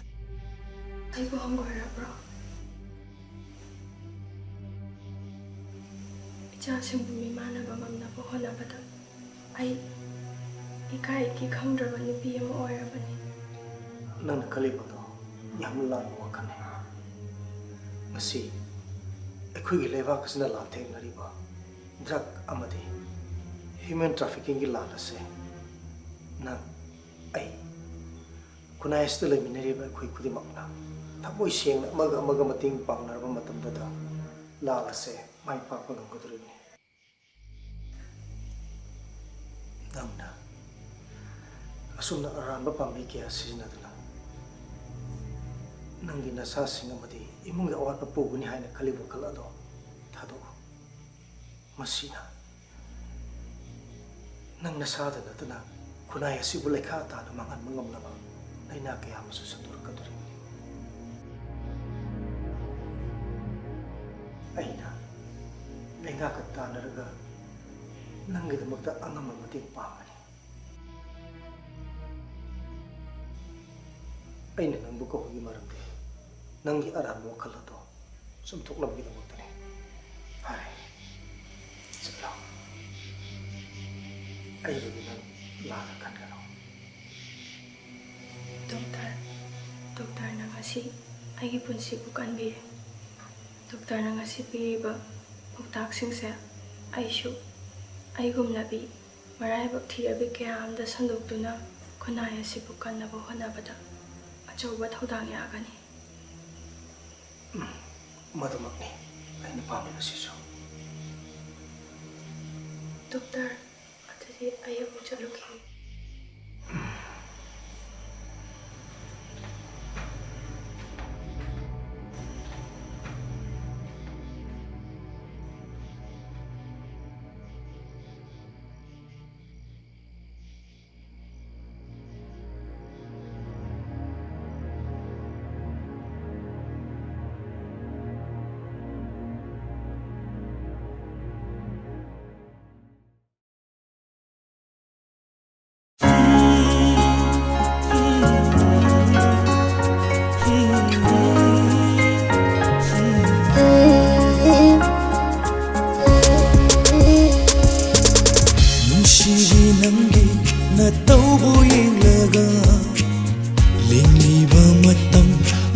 ꯑꯩꯕꯨ ꯍꯪꯒꯣꯏꯔꯕ꯭ꯔꯣ? ꯏꯆꯥꯁꯤꯡꯕꯨ ꯃꯤꯃꯥꯟꯅꯕ ꯉꯝꯅꯕ ꯍꯣꯠꯅꯕꯗ ꯑꯩ ꯏꯀꯥꯏ ꯏꯀꯤ ꯈꯪꯗ꯭ꯔꯕ ꯅꯨꯄꯤ ꯑꯃ ꯑꯣꯏꯔꯕꯅꯤ꯫ ꯅꯪꯅ ꯈꯜꯂꯤꯕꯗꯣ ꯌꯥꯝꯅ ꯂꯥꯟꯕ ꯋꯥꯈꯜꯅꯤ꯫ ꯉꯁꯤ ꯑꯩꯈꯣꯏꯒꯤ ꯂꯩꯕꯥꯛ ꯑꯁꯤꯅ ꯂꯥꯟꯊꯦꯡꯅꯔꯤꯕ drug ꯑꯃꯗꯤ human traffickingꯒꯤ ꯂꯥꯟ ꯑꯁꯦ ꯅꯪ, ꯑꯩ, ꯈꯨꯟꯅꯥꯏ ꯑꯁꯤꯗ ꯂꯩꯃꯤꯟꯅꯔꯤꯕ ꯑꯩꯈꯣꯏ ꯈꯨꯗꯤꯡꯃꯛꯅ ꯊꯃꯣꯏ ꯁꯦꯡꯅ ꯑꯃꯒ ꯑꯃꯒ ꯃꯇꯦꯡ ꯄꯥꯡꯅꯔꯕ ꯃꯇꯝꯗꯗ ꯂꯥꯟ ꯑꯁꯦ ꯃꯥꯏ ꯄꯥꯛꯄ ꯉꯝꯒꯗꯧꯔꯤꯕꯅꯤ꯫ ꯅꯪꯅ ꯑꯁꯨꯝꯅ ꯑꯔꯥꯟꯕ ꯄꯥꯝꯕꯩ ꯀꯌꯥ ꯁꯤꯖꯤꯟꯅꯗꯨꯅ ꯅꯪꯒꯤ ꯅꯁꯥꯁꯤꯡ ꯑꯃꯗꯤ ꯏꯃꯨꯡꯒꯤ ꯑꯋꯥꯠꯄ ꯄꯨꯒꯅꯤ ꯍꯥꯏꯅ ꯈꯜꯂꯤꯕ ꯋꯥꯈꯜ ꯑꯗꯣ ꯊꯥꯗꯣꯛꯎ꯫ ꯃꯁꯤꯅ ꯅꯪ ꯅꯁꯥꯗ ꯅꯠꯇꯅ ꯈꯨꯟꯅꯥꯏ ꯑꯁꯤꯕꯨ ꯂꯩꯈꯥ ꯇꯥꯅ ꯃꯥꯡꯍꯟꯕ ꯉꯝꯂꯕ ꯂꯥꯏꯅꯥ ꯀꯌꯥ ꯑꯃꯁꯨ ꯁꯟꯗꯣꯔꯛꯀꯗꯧꯔꯤꯕꯅꯤ꯫ ꯑꯩꯅ ꯂꯩꯉꯥꯛꯀ ꯇꯥꯟꯅꯔꯒ ꯅꯪꯒꯤꯗꯃꯛꯇ ꯑꯉꯝꯕ ꯃꯇꯦꯡ ꯄꯥꯡꯒꯅꯤ꯫ ꯑꯩꯅ ꯅꯪꯕꯨ ꯀꯧꯕꯒꯤ ꯃꯔꯝꯗꯤ ꯅꯪꯒꯤ ꯑꯔꯥꯟꯕ ꯋꯥꯈꯜ ꯑꯗꯣ ꯆꯨꯝꯊꯣꯛꯅꯕꯒꯤꯗꯃꯛꯇꯅꯤ꯫ ꯐꯔꯦ, ꯆꯠꯂꯣ꯫ ꯑꯩꯕꯨꯗꯤ ꯅꯪ ꯂꯥꯟꯅ ꯈꯟꯒꯅꯨ꯫ ꯗꯣꯛꯇꯔ, ꯗꯣꯛꯇꯔꯅ ꯉꯁꯤ ꯑꯩꯒꯤ ꯄꯨꯟꯁꯤꯕꯨ ꯀꯟꯕꯤꯔꯦ꯫ ꯗꯣꯛꯇꯔꯅ ꯉꯁꯤ ꯄꯤꯔꯤꯕ ꯄꯥꯎꯇꯥꯛꯁꯤꯡꯁꯦ ꯑꯩꯁꯨ ꯑꯩꯒꯨꯝꯅ ꯃꯔꯥꯏꯕꯛ ꯊꯤꯔꯕꯤ ꯀꯌꯥ ꯑꯃꯗ ꯁꯟꯗꯣꯛꯇꯨꯅ ꯈꯨꯟꯅꯥꯏ ꯑꯁꯤꯕꯨ ꯀꯟꯅꯕ ꯍꯣꯠꯅꯕꯗ ꯑꯆꯧꯕ ꯊꯧꯗꯥꯡ ꯌꯥꯒꯅꯤ꯫ ꯃꯗꯨꯃꯛꯅꯤ ꯑꯩꯅ ꯄꯥꯝꯂꯤꯕꯁꯤꯁꯨ꯫ ꯗꯣꯛꯇꯔ, ꯑꯗꯨꯗꯤ ꯑꯩ ꯑꯃꯨꯛ ꯆꯠꯂꯨꯈꯤꯒꯦ꯫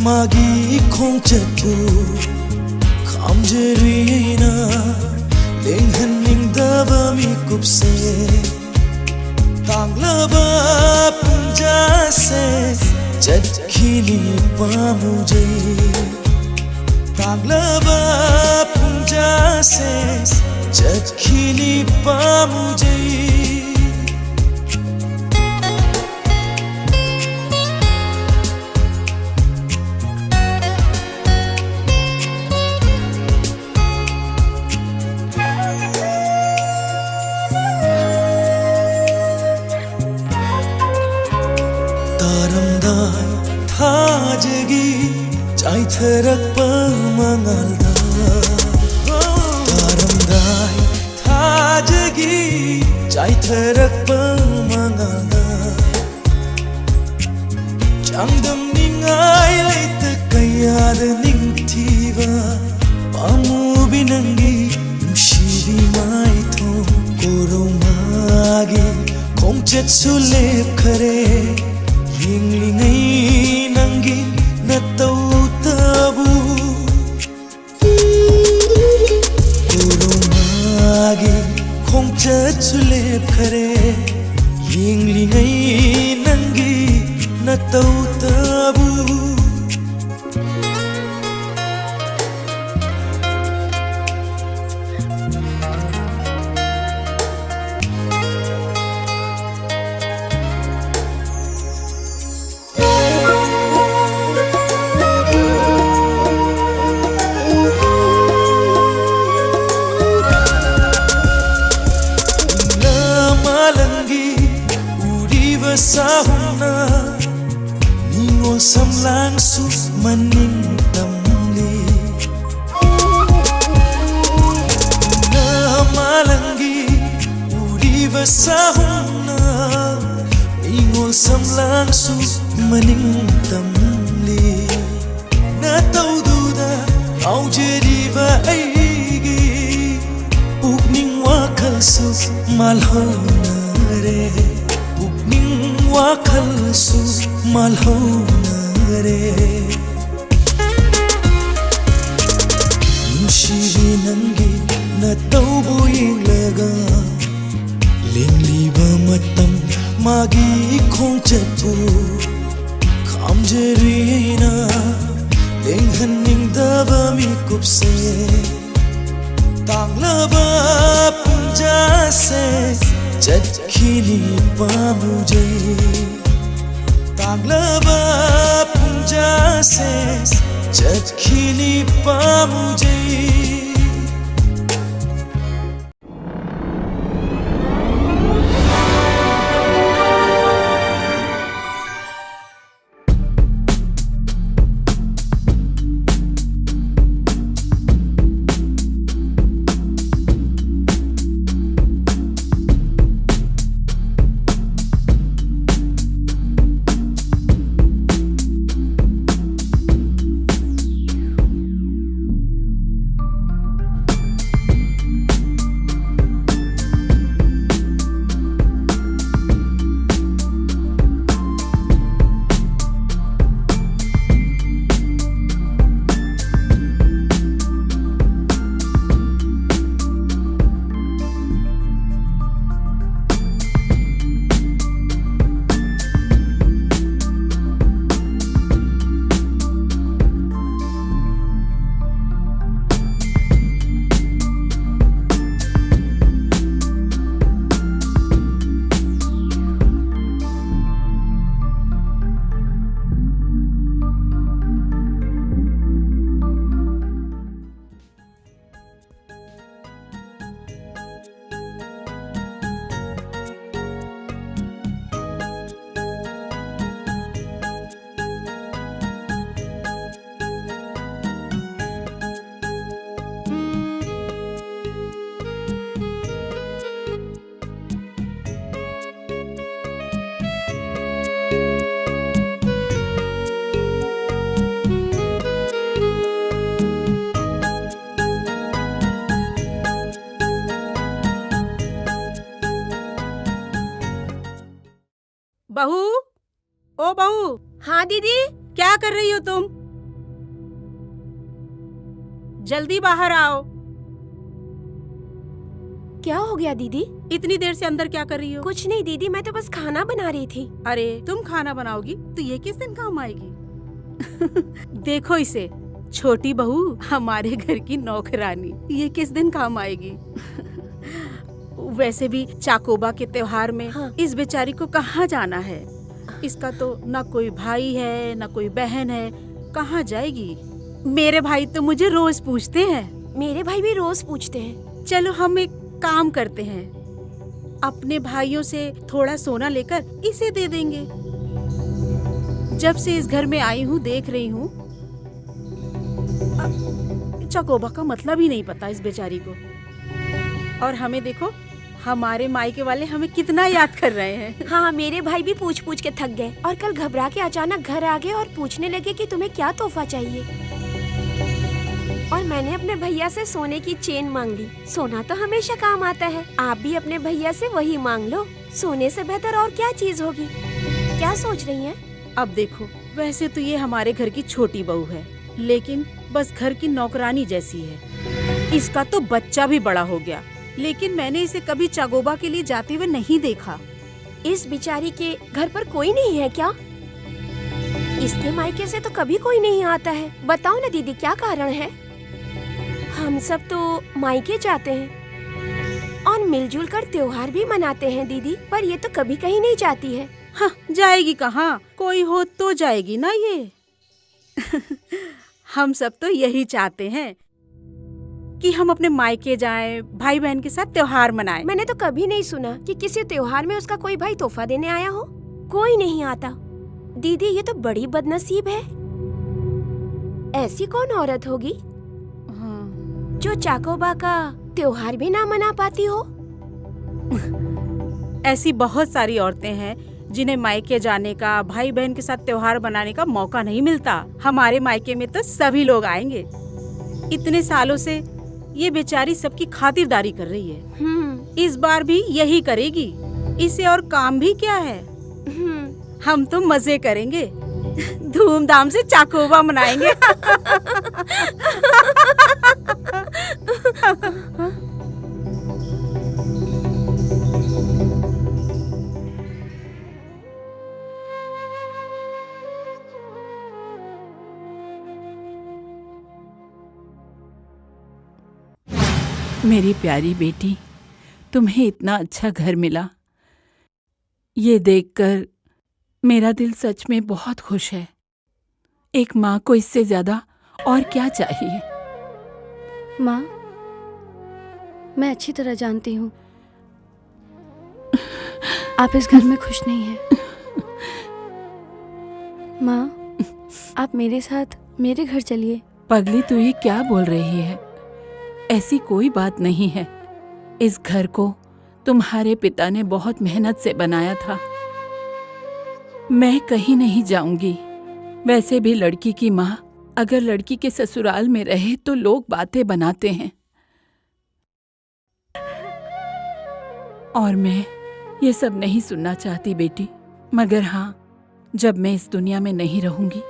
ꯃꯥꯒꯤ ꯈꯣꯡꯆꯠꯄꯨ ꯈꯥꯝꯖꯔꯤꯅ ꯂꯦꯡꯍꯟꯅꯤꯡꯗꯕ ꯃꯤꯀꯨꯞꯁꯦ꯫ ꯇꯥꯡꯂꯕ ꯄꯨꯡꯖꯥꯁꯦ ꯆꯠꯈꯤꯅꯤ ꯄꯥꯝꯃꯨꯖꯩ꯫ ꯇꯥꯡꯂꯕ ꯄꯨꯡꯖꯥꯁꯦ ꯆꯠꯈꯤꯅꯤ ꯄꯥꯝꯃꯨꯖꯩ꯫ ꯇꯥꯔꯝꯗꯥꯏ ꯊꯥꯖꯒꯤ ꯆꯥꯏꯊꯔꯛꯄ ꯃꯉꯥꯜꯗ꯫ ꯇꯥꯔꯝꯗꯥꯏ ꯊꯥꯖꯒꯤ ꯆꯥꯏꯊꯔꯛꯄ ꯃꯉꯥꯜꯗ꯫ ꯆꯥꯡꯗꯝꯅꯤꯡꯉꯥꯏ ꯂꯩꯇ ꯀꯌꯥꯗ ꯅꯤꯡꯊꯤꯕ ꯄꯥꯝꯃꯨꯕꯤ ꯅꯪꯒꯤ ꯅꯨꯡꯁꯤꯕꯤ ꯃꯥꯏꯊꯣꯡ꯫ ꯀꯣꯔꯧꯉꯥꯒꯤ ꯈꯣꯡꯆꯠꯁꯨ ꯂꯦꯞꯈꯔꯦ, ꯌꯦꯡꯂꯤꯉꯩ ꯅꯪꯒꯤ ꯅꯇꯧꯇꯕꯨ꯫ ꯀꯣꯔꯧꯉꯥꯒꯤ ꯈꯣꯡꯆꯠꯁꯨ ꯂꯦꯞꯈꯔꯦ, ꯌꯦꯡꯂꯤꯉꯩ ꯅꯪꯒꯤ ꯅꯇꯧꯇꯕꯨ꯫ ꯅꯨꯡꯅ ꯃꯥꯂꯪꯒꯤ ꯎꯔꯤꯕ ꯁꯥꯍꯨꯝꯅ ꯅꯤꯉꯣꯜ ꯁꯝꯂꯥꯡꯁꯨ ꯃꯅꯤꯡ ꯇꯝꯂꯤ꯫ ꯅꯨꯡꯅ ꯃꯥꯂꯪꯒꯤ ꯎꯔꯤꯕ ꯁꯥꯍꯨꯝꯅ ꯅꯤꯉꯣꯜ ꯁꯝꯂꯥꯡꯁꯨ ꯃꯅꯤꯡ ꯇꯝꯂꯤ꯫ ꯅꯇꯧꯗꯨꯗ ꯉꯥꯎꯖꯔꯤꯕ ꯑꯩꯒꯤ ꯄꯨꯛꯅꯤꯡ ꯋꯥꯈꯜꯁꯨ ꯃꯥꯜꯍꯧꯅꯔꯦ, ꯄꯨꯛꯅꯤꯡ ꯋꯥꯈꯜꯁꯨ ꯃꯥꯜꯍꯧꯅꯔꯦ꯫ ꯅꯨꯡꯁꯤꯕꯤ ꯅꯪꯒꯤ ꯅꯇꯧꯕꯨ ꯌꯦꯡꯂꯒ ꯂꯦꯡꯂꯤꯕ ꯃꯇꯝ ꯃꯥꯒꯤ ꯈꯣꯡꯆꯠꯄꯨ ꯈꯥꯝꯖꯔꯤ ꯑꯩꯅ ꯂꯦꯡꯍꯟꯅꯤꯡꯗꯕ ꯃꯤꯀꯨꯞꯁꯦ ꯇꯥꯡꯂꯕ ꯄꯨꯡꯖꯥꯁꯦ ꯆꯠꯈꯤꯅꯤ ꯄꯥꯝꯃꯨꯖꯩ ꯇꯥꯡꯂꯕ ꯄꯨꯡꯖꯥꯁꯦ ꯆꯠꯈꯤꯅꯤ ꯄꯥꯝꯃꯨꯖꯩ बहू, ओ बहू। हाँ दीदी। क्या कर रही हो तुम? जल्दी बाहर आओ। क्या हो गया दीदी? इतनी देर से अंदर क्या कर रही हो? कुछ नहीं दीदी, मैं तो बस खाना बना रही थी। अरे, तुम खाना बनाओगी तो ये किस दिन काम आएगी? देखो इसे, छोटी बहू, हमारे घर की नौकरानी, ये किस दिन काम आएगी? वैसे भी चाकोबा के त्योहार में हाँ। इस बेचारी को कहाँ जाना है? इसका तो ना कोई भाई है, ना कोई बहन है, कहाँ जाएगी? मेरे भाई तो मुझे रोज पूछते हैं। मेरे भाई भी रोज पूछते हैं। चलो, हम एक काम करते हैं, अपने भाइयों से थोड़ा सोना लेकर इसे दे देंगे। जब से इस घर में आई हूँ, देख रही हूँ, अ, चकोबा का मतलब ही नहीं पता इस बेचारी को। और हमें देखो, हमारे मायके वाले हमें कितना याद कर रहे हैं। हाँ, मेरे भाई भी पूछ पूछ के थक गए और कल घबरा के अचानक घर आ गए और पूछने लगे कि तुम्हें क्या तोहफा चाहिए। और मैंने अपने भैया से सोने की चेन मांग ली। सोना तो हमेशा काम आता है, आप भी अपने भैया से वही मांग लो। सोने से बेहतर और क्या चीज होगी? क्या सोच रही हैं? अब देखो, वैसे तो ये हमारे घर की छोटी बहू है, लेकिन बस घर की नौकरानी जैसी है। इसका तो बच्चा भी बड़ा हो गया, लेकिन मैंने इसे कभी चाकोबा के लिए जाते हुए नहीं देखा। इस बेचारी के घर पर कोई नहीं है क्या? इसके मायके से तो कभी कोई नहीं आता है। बताओ ना दीदी, क्या कारण है? हम सब तो मायके जाते हैं और मिलजुल कर त्योहार भी मनाते हैं दीदी, पर ये तो कभी कहीं नहीं जाती है। हाँ, जाएगी कहाँ? कोई हो तो जाएगी ना ये। हम सब तो यही चाहते हैं कि हम अपने मायके जाएं, भाई बहन के साथ त्योहार मनाएं। मैंने तो कभी नहीं सुना कि किसी त्योहार में उसका कोई भाई तोहफा देने आया हो। कोई नहीं आता। दीदी, ये तो बड़ी बदनसीब है। ऐसी कौन औरत होगी हाँ। जो चाकोबा का त्योहार भी ना मना पाती हो? ऐसी बहुत सारी औरतें हैं जिन्हें मायके जाने का, भाई बहन के साथ त्योहार मनाने का मौका नहीं मिलता। हमारे मायके में तो सभी लोग आएंगे। इतने सालों से ये बेचारी सबकी खातिरदारी कर रही है। हम्म। इस बार भी यही करेगी। इसे और काम भी क्या है? हम्म। हम तो मजे करेंगे। धूमधाम से चाकोबा मनाएंगे। मेरी प्यारी बेटी, तुम्हें इतना अच्छा घर मिला। ये देखकर मेरा दिल सच में बहुत खुश है। एक माँ को इससे ज्यादा और क्या चाहिए? माँ, मैं अच्छी तरह जानती हूँ, आप इस घर में खुश नहीं हैं। माँ, आप मेरे साथ मेरे घर चलिए। पगली, तू ये क्या बोल रही है? ऐसी कोई बात नहीं है। इस घर को तुम्हारे पिता ने बहुत मेहनत से बनाया था। मैं कहीं नहीं जाऊंगी। वैसे भी लड़की की माँ अगर लड़की के ससुराल में रहे तो लोग बातें बनाते हैं। और मैं ये सब नहीं सुनना चाहती बेटी, मगर हाँ, जब मैं इस दुनिया में नहीं रहूंगी,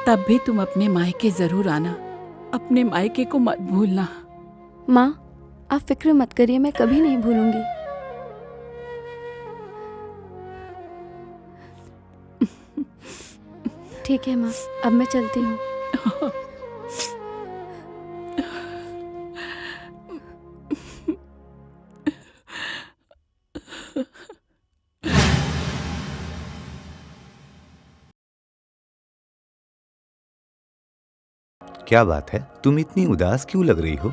तब भी तुम अपने मायके जरूर आना। अपने मायके को मत भूलना। माँ, आप फिक्र मत करिए, मैं कभी नहीं भूलूंगी। ठीक है माँ, अब मैं चलती हूँ। क्या बात है, तुम इतनी उदास क्यों लग रही हो?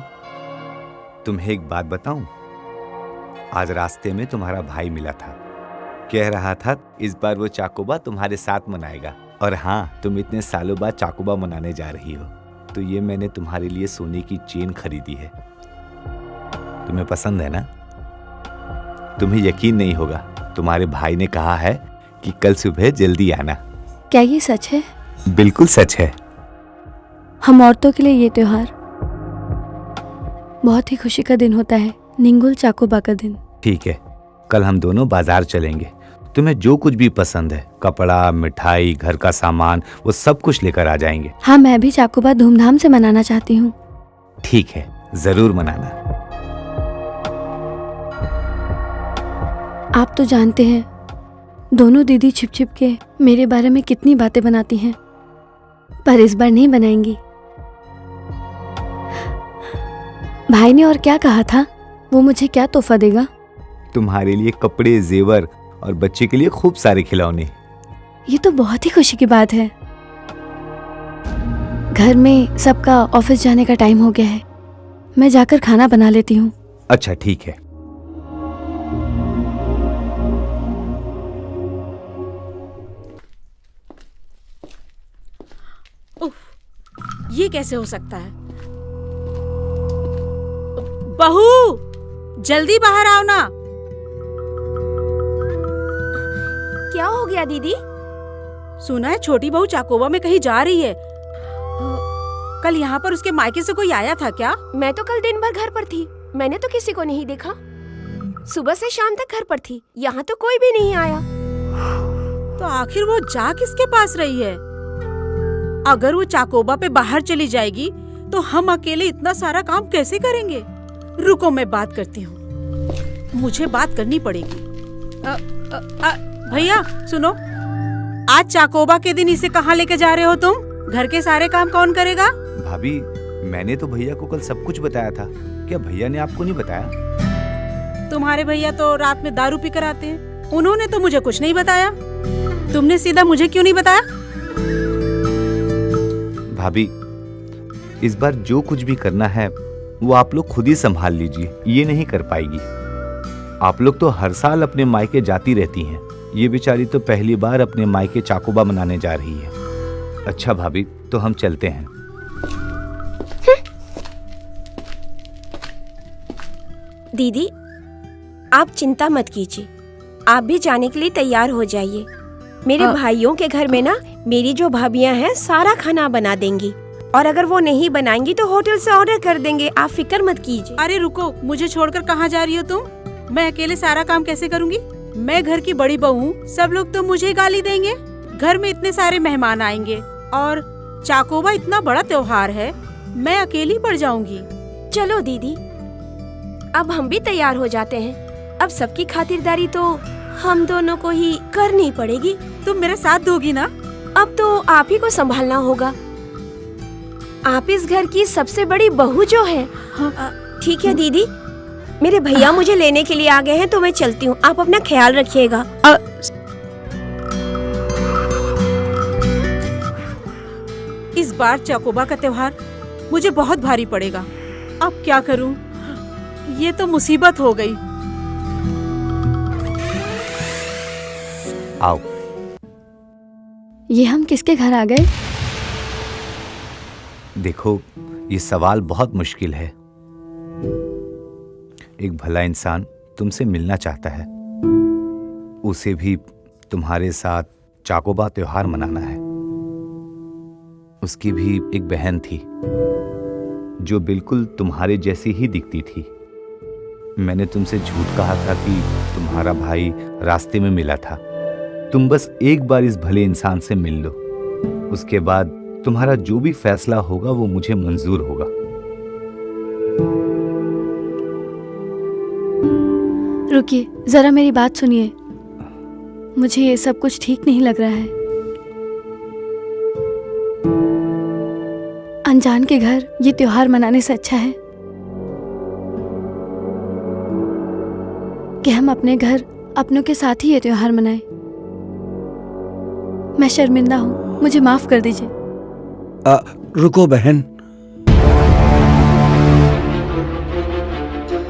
तुम्हें एक बात बताऊं, आज रास्ते में तुम्हारा भाई मिला था, कह रहा था इस बार वो चाकोबा तुम्हारे साथ मनाएगा। और हाँ, तुम इतने सालों बाद चाकोबा मनाने जा रही हो, तो ये मैंने तुम्हारे लिए सोने की चेन खरीदी है। तुम्हें पसंद है ना? तुम्हें यकीन नहीं होगा, तुम्हारे भाई ने कहा है कि कल सुबह जल्दी आना। क्या ये सच है? बिल्कुल सच है। हम औरतों के लिए ये त्योहार बहुत ही खुशी का दिन होता है, निंगुल चाकोबा का दिन। ठीक है, कल हम दोनों बाजार चलेंगे। तुम्हें जो कुछ भी पसंद है, कपड़ा, मिठाई, घर का सामान, वो सब कुछ लेकर आ जाएंगे। हाँ, मैं भी चाकोबा धूमधाम से मनाना चाहती हूँ। ठीक है, जरूर मनाना। आप तो जानते हैं, दोनों दीदी छिप छिप के मेरे बारे में कितनी बातें बनाती हैं, पर इस बार नहीं बनाएंगी। भाई ने और क्या कहा था, वो मुझे क्या तोहफा देगा? तुम्हारे लिए कपड़े, जेवर और बच्चे के लिए खूब सारे खिलौने। ये तो बहुत ही खुशी की बात है। घर में सबका ऑफिस जाने का टाइम हो गया है, मैं जाकर खाना बना लेती हूँ। अच्छा, ठीक है। उफ, ये कैसे हो सकता है? बहू, जल्दी बाहर आओ ना। क्या हो गया दीदी? सुना है, छोटी बहू चाकोबा में कहीं जा रही है। कल यहाँ पर उसके मायके से कोई आया था क्या? मैं तो कल दिन भर घर पर थी, मैंने तो किसी को नहीं देखा। सुबह से शाम तक घर पर थी, यहाँ तो कोई भी नहीं आया। तो आखिर वो जा किसके पास रही है? अगर वो चाकोबा पे बाहर चली जाएगी, तो हम अकेले इतना सारा काम कैसे करेंगे? रुको, मैं बात करती हूँ, मुझे बात करनी पड़ेगी। अ, अ, अ, भैया, सुनो, आज चाकोबा के दिन इसे कहाँ लेके जा रहे हो तुम? घर के सारे काम कौन करेगा? भाभी, मैंने तो भैया को कल सब कुछ बताया था। क्या भैया ने आपको नहीं बताया? तुम्हारे भैया तो रात में दारू पीकर आते हैं, उन्होंने तो मुझे कुछ नहीं बताया। तुमने सीधा मुझे क्यों नहीं बताया? भाभी, इस बार जो कुछ भी करना है, वो आप लोग खुद ही संभाल लीजिए, ये नहीं कर पाएगी। आप लोग तो हर साल अपने मायके जाती रहती हैं, ये बेचारी तो पहली बार अपने मायके चाकोबा मनाने जा रही है। अच्छा भाभी, तो हम चलते हैं। दीदी, आप चिंता मत कीजिए, आप भी जाने के लिए तैयार हो जाइए। मेरे हाँ। भाइयों के घर में ना, मेरी जो भाभियां हैं, सारा खाना बना देंगी, और अगर वो नहीं बनाएंगी तो होटल से ऑर्डर कर देंगे। आप फिक्र मत कीजिए। अरे रुको, मुझे छोड़कर कहाँ जा रही हो तुम? मैं अकेले सारा काम कैसे करूंगी? मैं घर की बड़ी बहू हूँ, सब लोग तो मुझे गाली देंगे। घर में इतने सारे मेहमान आएंगे और चाकोबा इतना बड़ा त्योहार है, मैं अकेली पड़ जाऊंगी। चलो दीदी, अब हम भी तैयार हो जाते हैं। अब सबकी खातिरदारी तो हम दोनों को ही करनी पड़ेगी। तुम मेरा साथ दोगी ना? अब तो आप ही को संभालना होगा। आप इस घर की सबसे बड़ी बहू जो है। हाँ। अ, ठीक है दीदी, मेरे भैया मुझे लेने के लिए आ गए हैं, तो मैं चलती हूँ। आप अपना ख्याल रखिएगा। अ, इस बार चाकोबा का त्योहार मुझे बहुत भारी पड़ेगा। अब क्या करूं? ये तो मुसीबत हो गई। आओ। ये हम किसके घर आ गए? देखो, ये सवाल बहुत मुश्किल है। एक भला इंसान तुमसे मिलना चाहता है। उसे भी तुम्हारे साथ चाकोबा त्योहार मनाना है। उसकी भी एक बहन थी, जो बिल्कुल तुम्हारे जैसी ही दिखती थी। मैंने तुमसे झूठ कहा था कि तुम्हारा भाई रास्ते में मिला था। तुम बस एक बार इस भले इंसान से मिल लो, उसके बाद तुम्हारा जो भी फैसला होगा, वो मुझे मंजूर होगा। रुकिए, जरा मेरी बात सुनिए। मुझे ये सब कुछ ठीक नहीं लग रहा है। अनजान के घर ये त्योहार मनाने से अच्छा है कि हम अपने घर अपनों के साथ ही ये त्योहार मनाएं। मैं शर्मिंदा हूँ, मुझे माफ कर दीजिए। आ, रुको बहन,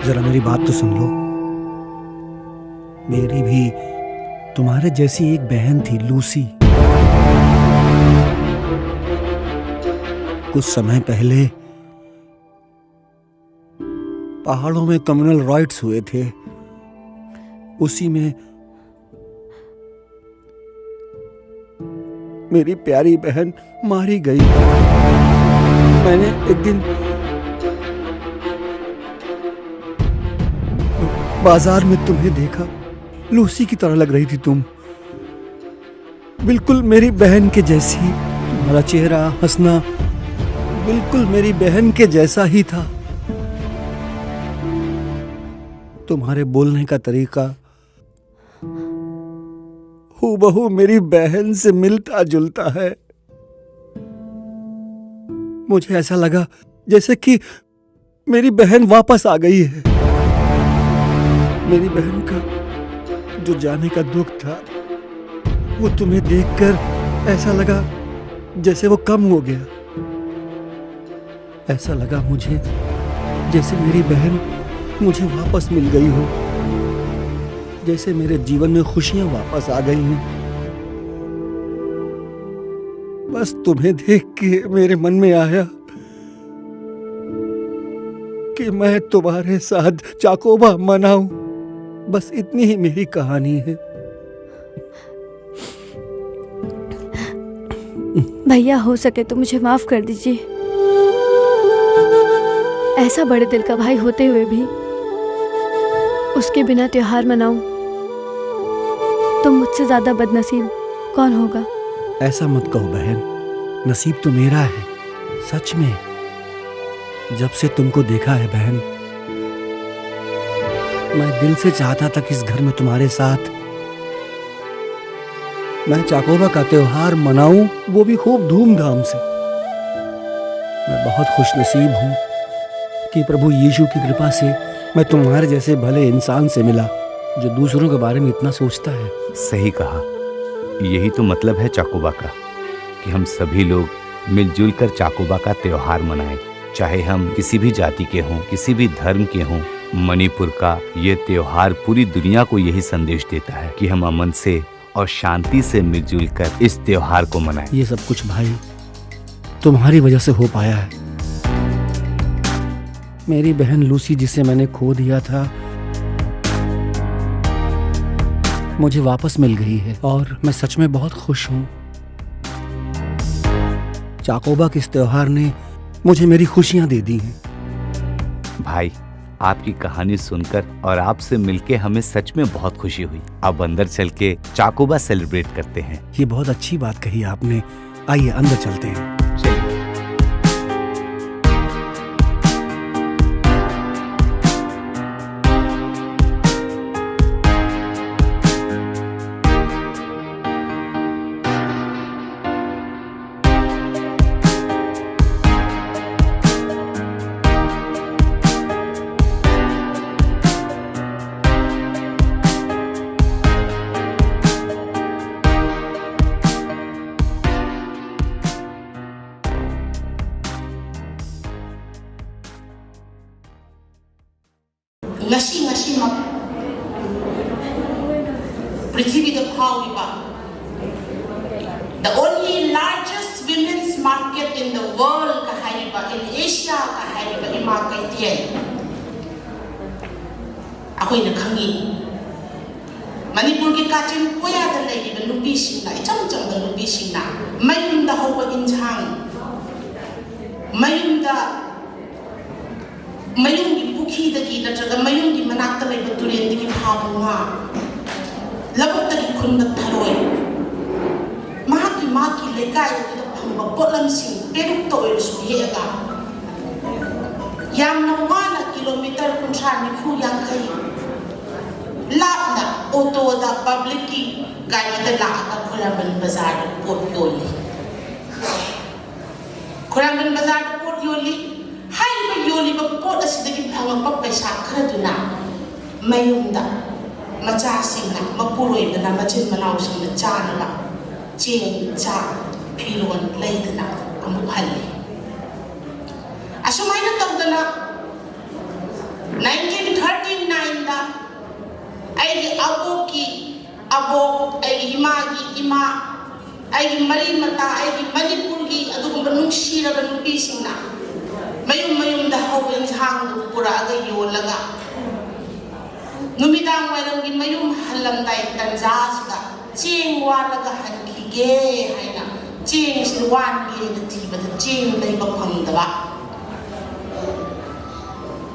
जरा मेरी बात तो सुन लो। मेरी भी तुम्हारे जैसी एक बहन थी, लूसी। कुछ समय पहले पहाड़ों में कम्युनल राइट्स हुए थे, उसी में मेरी प्यारी बहन मारी गई। मैंने एक दिन बाजार में तुम्हें देखा, लूसी की तरह लग रही थी तुम, बिल्कुल मेरी बहन के जैसी। तुम्हारा चेहरा, हंसना बिल्कुल मेरी बहन के जैसा ही था। तुम्हारे बोलने का तरीका हूबहू मेरी बहन से मिलता जुलता है। मुझे ऐसा लगा जैसे कि मेरी बहन वापस आ गई है। मेरी बहन का जो जाने का दुख था, वो तुम्हें देखकर ऐसा लगा जैसे वो कम हो गया। ऐसा लगा मुझे जैसे मेरी बहन मुझे वापस मिल गई हो, जैसे मेरे जीवन में खुशियां वापस आ गई हैं। बस तुम्हें देख के मेरे मन में आया कि मैं तुम्हारे साथ चाकोबा मनाऊं। बस इतनी ही मेरी कहानी है। भैया, हो सके तो मुझे माफ कर दीजिए। ऐसा बड़े दिल का भाई होते हुए भी उसके बिना त्योहार मनाऊं, तो मुझसे ज्यादा बदनसीब कौन होगा? ऐसा मत कहो बहन, नसीब तो मेरा है सच में। जब से तुमको देखा है बहन, मैं दिल से चाहता था कि इस घर में तुम्हारे साथ मैं चाकोबा का त्योहार मनाऊं, वो भी खूब धूमधाम से। मैं बहुत खुशनसीब हूं कि प्रभु यीशु की कृपा से मैं तुम्हारे जैसे भले इंसान से मिला, जो दूसरों के बारे में इतना सोचता है। सही कहा। यही तो मतलब है चाकोबा का, कि हम सभी लोग मिलजुल कर चाकोबा का त्योहार मनाएं। चाहे हम किसी भी जाति के हों, किसी भी धर्म के हों, मणिपुर का ये त्योहार पूरी दुनिया को यही संदेश देता है कि हम अमन से और शांति से मिलजुल कर इस त्योहार को मनाएं। ये सब कुछ भाई तुम्हारी वजह से हो पाया है। मेरी बहन लूसी, जिसे मैंने खो दिया था, मुझे वापस मिल गई है और मैं सच में बहुत खुश हूँ। चाकोबा के इस त्योहार ने मुझे मेरी खुशियां दे दी हैं। भाई, आपकी कहानी सुनकर और आपसे मिलके हमें सच में बहुत खुशी हुई। अब अंदर चल के चाकोबा सेलिब्रेट करते हैं। ये बहुत अच्छी बात कही आपने। आइए, अंदर चलते हैं। चलिए। ꯉꯁꯤ ꯉꯁꯤꯃꯛ ꯄ꯭ꯔꯤꯊꯤꯕꯤꯗ ꯐꯥꯎꯔꯤꯕ the only largest women's market in the world ꯀ ꯍꯥꯏꯔꯤꯕ, in Asia ꯀ ꯍꯥꯏꯔꯤꯕ ꯏꯃꯥ ꯀꯩꯊꯦꯜ ꯑꯩꯈꯣꯏꯅ ꯈꯪꯉꯤ꯫ ꯃꯅꯤꯄꯨꯔꯒꯤ ꯀꯥꯆꯤꯟ ꯀꯣꯌꯥꯗ ꯂꯩꯔꯤꯕ ꯅꯨꯄꯤꯁꯤꯡꯅ, ꯏꯆꯝ ꯆꯝꯕ ꯅꯨꯄꯤꯁꯤꯡꯅ ꯃꯌꯨꯝꯗ ꯍꯧꯕ ꯏꯟꯁꯥꯡ, ꯃꯌꯨꯝꯗ, ꯃꯌꯨꯝꯒꯤ ꯄꯨꯈ꯭ꯔꯤꯗꯒꯤ ꯅꯠꯇ꯭ꯔꯒ ꯃꯌꯨꯝꯒꯤ ꯃꯅꯥꯛꯇ ꯂꯩꯕ ꯇꯨꯔꯦꯟꯗꯒꯤ ꯐꯥꯕ ꯉꯥ, ꯂꯧꯕꯨꯛꯇꯒꯤ ꯈꯨꯟꯕ ꯊꯔꯣꯏ, ꯃꯍꯥꯛꯀꯤ, ꯃꯍꯥꯛꯀꯤ ꯂꯩꯀꯥꯏ ꯑꯗꯨꯗ ꯐꯪꯕ ꯄꯣꯠꯂꯝꯁꯤꯡ ꯄꯦꯔꯨꯛꯇ ꯑꯣꯏꯔꯁꯨ ꯍꯦꯛꯑꯒ, ꯌꯥꯝꯅ ꯋꯥꯅ ꯀꯤꯂꯣꯃꯤꯇꯔ ꯀꯨꯟꯊ꯭ꯔꯥ, ꯅꯤꯐꯨ, ꯌꯥꯡꯈꯩ ꯂꯥꯞꯅ ꯑꯣꯇꯣꯗ, ꯄꯕ꯭ꯂꯤꯛꯀꯤ ꯒꯥꯔꯤꯗ ꯂꯥꯛꯑꯒ ꯈꯨꯔꯥꯝꯕꯟ ꯕꯖꯥꯔꯗ ꯄꯣꯠ ꯌꯣꯜꯂꯤ꯫ ꯈꯨꯔꯥꯝꯕꯟ ꯕꯖꯥꯔꯗ ꯄꯣꯠ ꯌꯣꯜꯂꯤ꯫ ꯍꯥꯏꯔꯤꯕ ꯌꯣꯜꯂꯤꯕ ꯄꯣꯠ ꯑꯁꯤꯗꯒꯤ ꯐꯪꯂꯛꯄ ꯄꯩꯁꯥ ꯈꯔꯗꯨꯅ ꯃꯌꯨꯝꯗ ꯃꯆꯥꯁꯤꯡꯅ, ꯃꯄꯨꯔꯣꯏꯕꯅ, ꯃꯆꯤꯟ ꯃꯅꯥꯎꯁꯤꯡꯅ ꯆꯥꯅꯕ ꯆꯦꯡ, ꯆꯥꯛ, ꯐꯤꯔꯣꯜ ꯂꯩꯗꯅ ꯑꯃꯨꯛ ꯍꯜꯂꯤ꯫ ꯑꯁꯨꯃꯥꯏꯅ ꯇꯧꯗꯅ nineteen thirty nineꯗ ꯑꯩꯒꯤ ꯑꯕꯣꯛꯀꯤ ꯑꯕꯣꯛ, ꯑꯩꯒꯤ ꯏꯃꯥꯒꯤ ꯏꯃꯥ, ꯑꯩꯒꯤ ꯃꯔꯤ ꯃꯇꯥ, ꯑꯩꯒꯤ ꯃꯅꯤꯄꯨꯔꯒꯤ ꯑꯗꯨꯒꯨꯝꯕ ꯅꯨꯡꯁꯤꯔꯕ ꯅꯨꯄꯤꯁꯤꯡꯅ ꯃꯌꯨꯝ ꯃꯌꯨꯝꯗ ꯍꯧꯕ ꯏꯟꯁꯥꯡꯗꯨ ꯄꯨꯔꯛꯑꯒ ꯌꯣꯜꯂꯒ, ꯅꯨꯃꯤꯗꯥꯡ ꯋꯥꯏꯔꯝꯒꯤ ꯃꯌꯨꯝ ꯍꯜꯂꯝꯗꯥꯏ ꯇꯟꯖꯥꯁꯤꯗ ꯆꯦꯡ ꯋꯥꯜꯂꯒ ꯍꯟꯈꯤꯒꯦ ꯍꯥꯏꯅ ꯆꯦꯡꯁꯤ ꯋꯥꯟꯒꯦꯅ ꯊꯤꯕꯗ ꯆꯦꯡ ꯂꯩꯕ ꯐꯪꯗꯕ꯫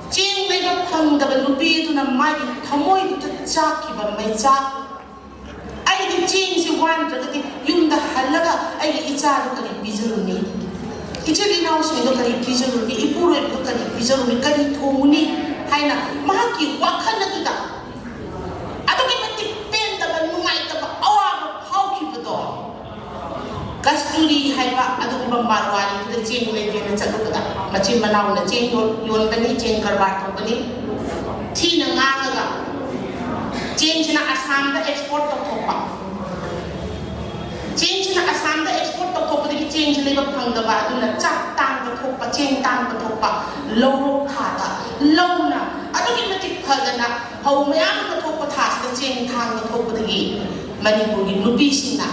ꯆꯦꯡ ꯂꯩꯕ ꯐꯪꯗꯕ ꯅꯨꯄꯤ ꯑꯗꯨꯅ ꯃꯥꯒꯤ ꯊꯃꯣꯏꯗꯨꯗ ꯆꯥꯛꯈꯤꯕ ꯃꯩꯆꯥꯛ, "ꯑꯩꯒꯤ ꯆꯦꯡꯁꯤ ꯋꯥꯟꯗ꯭ꯔꯒꯗꯤ ꯌꯨꯝꯗ ꯍꯜꯂꯒ ꯑꯩꯒꯤ ꯏꯆꯥꯗꯨ ꯀꯔꯤ ꯄꯤꯖꯔꯨꯅꯤ? ꯏꯆꯤꯜ ꯏꯅꯥꯎꯁꯤꯡꯗꯣ ꯀꯔꯤ ꯄꯤꯖꯔꯨꯅꯤ? ꯏꯄꯨꯔꯣꯏꯕꯗꯣ ꯀꯔꯤ ꯄꯤꯖꯔꯨꯅꯤ? ꯀꯔꯤ ꯊꯣꯡꯉꯨꯅꯤ?" ꯍꯥꯏꯅ ꯃꯍꯥꯛꯀꯤ ꯋꯥꯈꯜ ꯑꯗꯨꯗ ꯑꯗꯨꯛꯀꯤ ꯃꯇꯤꯛ ꯄꯦꯟꯗꯕ, ꯅꯨꯡꯉꯥꯏꯇꯕ, ꯑꯋꯥꯕ ꯐꯥꯎꯈꯤꯕꯗꯣ, ꯀꯁꯇꯨꯔꯤ ꯍꯥꯏꯕ ꯑꯗꯨꯒꯨꯝꯕ ꯃꯥꯔꯋꯥꯔꯤꯗꯨꯗ ꯆꯦꯡ ꯂꯩꯒꯦꯅ ꯆꯠꯂꯨꯕꯗ, ꯃꯆꯤꯟ ꯃꯅꯥꯎꯅ ꯆꯦꯡ ꯌꯣꯟ-, ꯌꯣꯟꯕꯅꯤ, ꯆꯦꯡ ꯀꯔꯕꯥꯔ ꯇꯧꯕꯅꯤ, ꯊꯤꯅ ꯉꯥꯡꯉꯒ ꯆꯦꯡꯁꯤꯅ ꯑꯁꯥꯝꯗ ꯑꯦꯛꯁꯄꯣꯔꯠ ꯇꯧꯊꯣꯛꯄ꯫ ꯆꯦꯡꯁꯤꯅ ꯑꯁꯥꯝꯗ ꯑꯦꯛꯁꯄꯣꯔꯠ ꯇꯧꯊꯣꯛꯄꯗꯒꯤ ꯆꯦꯡꯁꯤ ꯂꯩꯕ ꯐꯪꯗꯕ, ꯑꯗꯨꯅ ꯆꯥꯛ ꯇꯥꯡꯕ ꯊꯣꯛꯄ, ꯆꯦꯡ ꯇꯥꯡꯕ ꯊꯣꯛꯄ, ꯂꯧꯔꯣꯛ ꯊꯥꯗ ꯂꯧꯅ ꯑꯗꯨꯛꯀꯤ ꯃꯇꯤꯛ ꯐꯗꯅ ꯐꯧ ꯃꯌꯥꯝ ꯑꯃ ꯊꯣꯛꯄ ꯊꯥꯁꯤꯗ ꯆꯦꯡ ꯊꯥꯡꯕ ꯊꯣꯛꯄꯗꯒꯤ ꯃꯅꯤꯄꯨꯔꯒꯤ ꯅꯨꯄꯤꯁꯤꯡꯅ,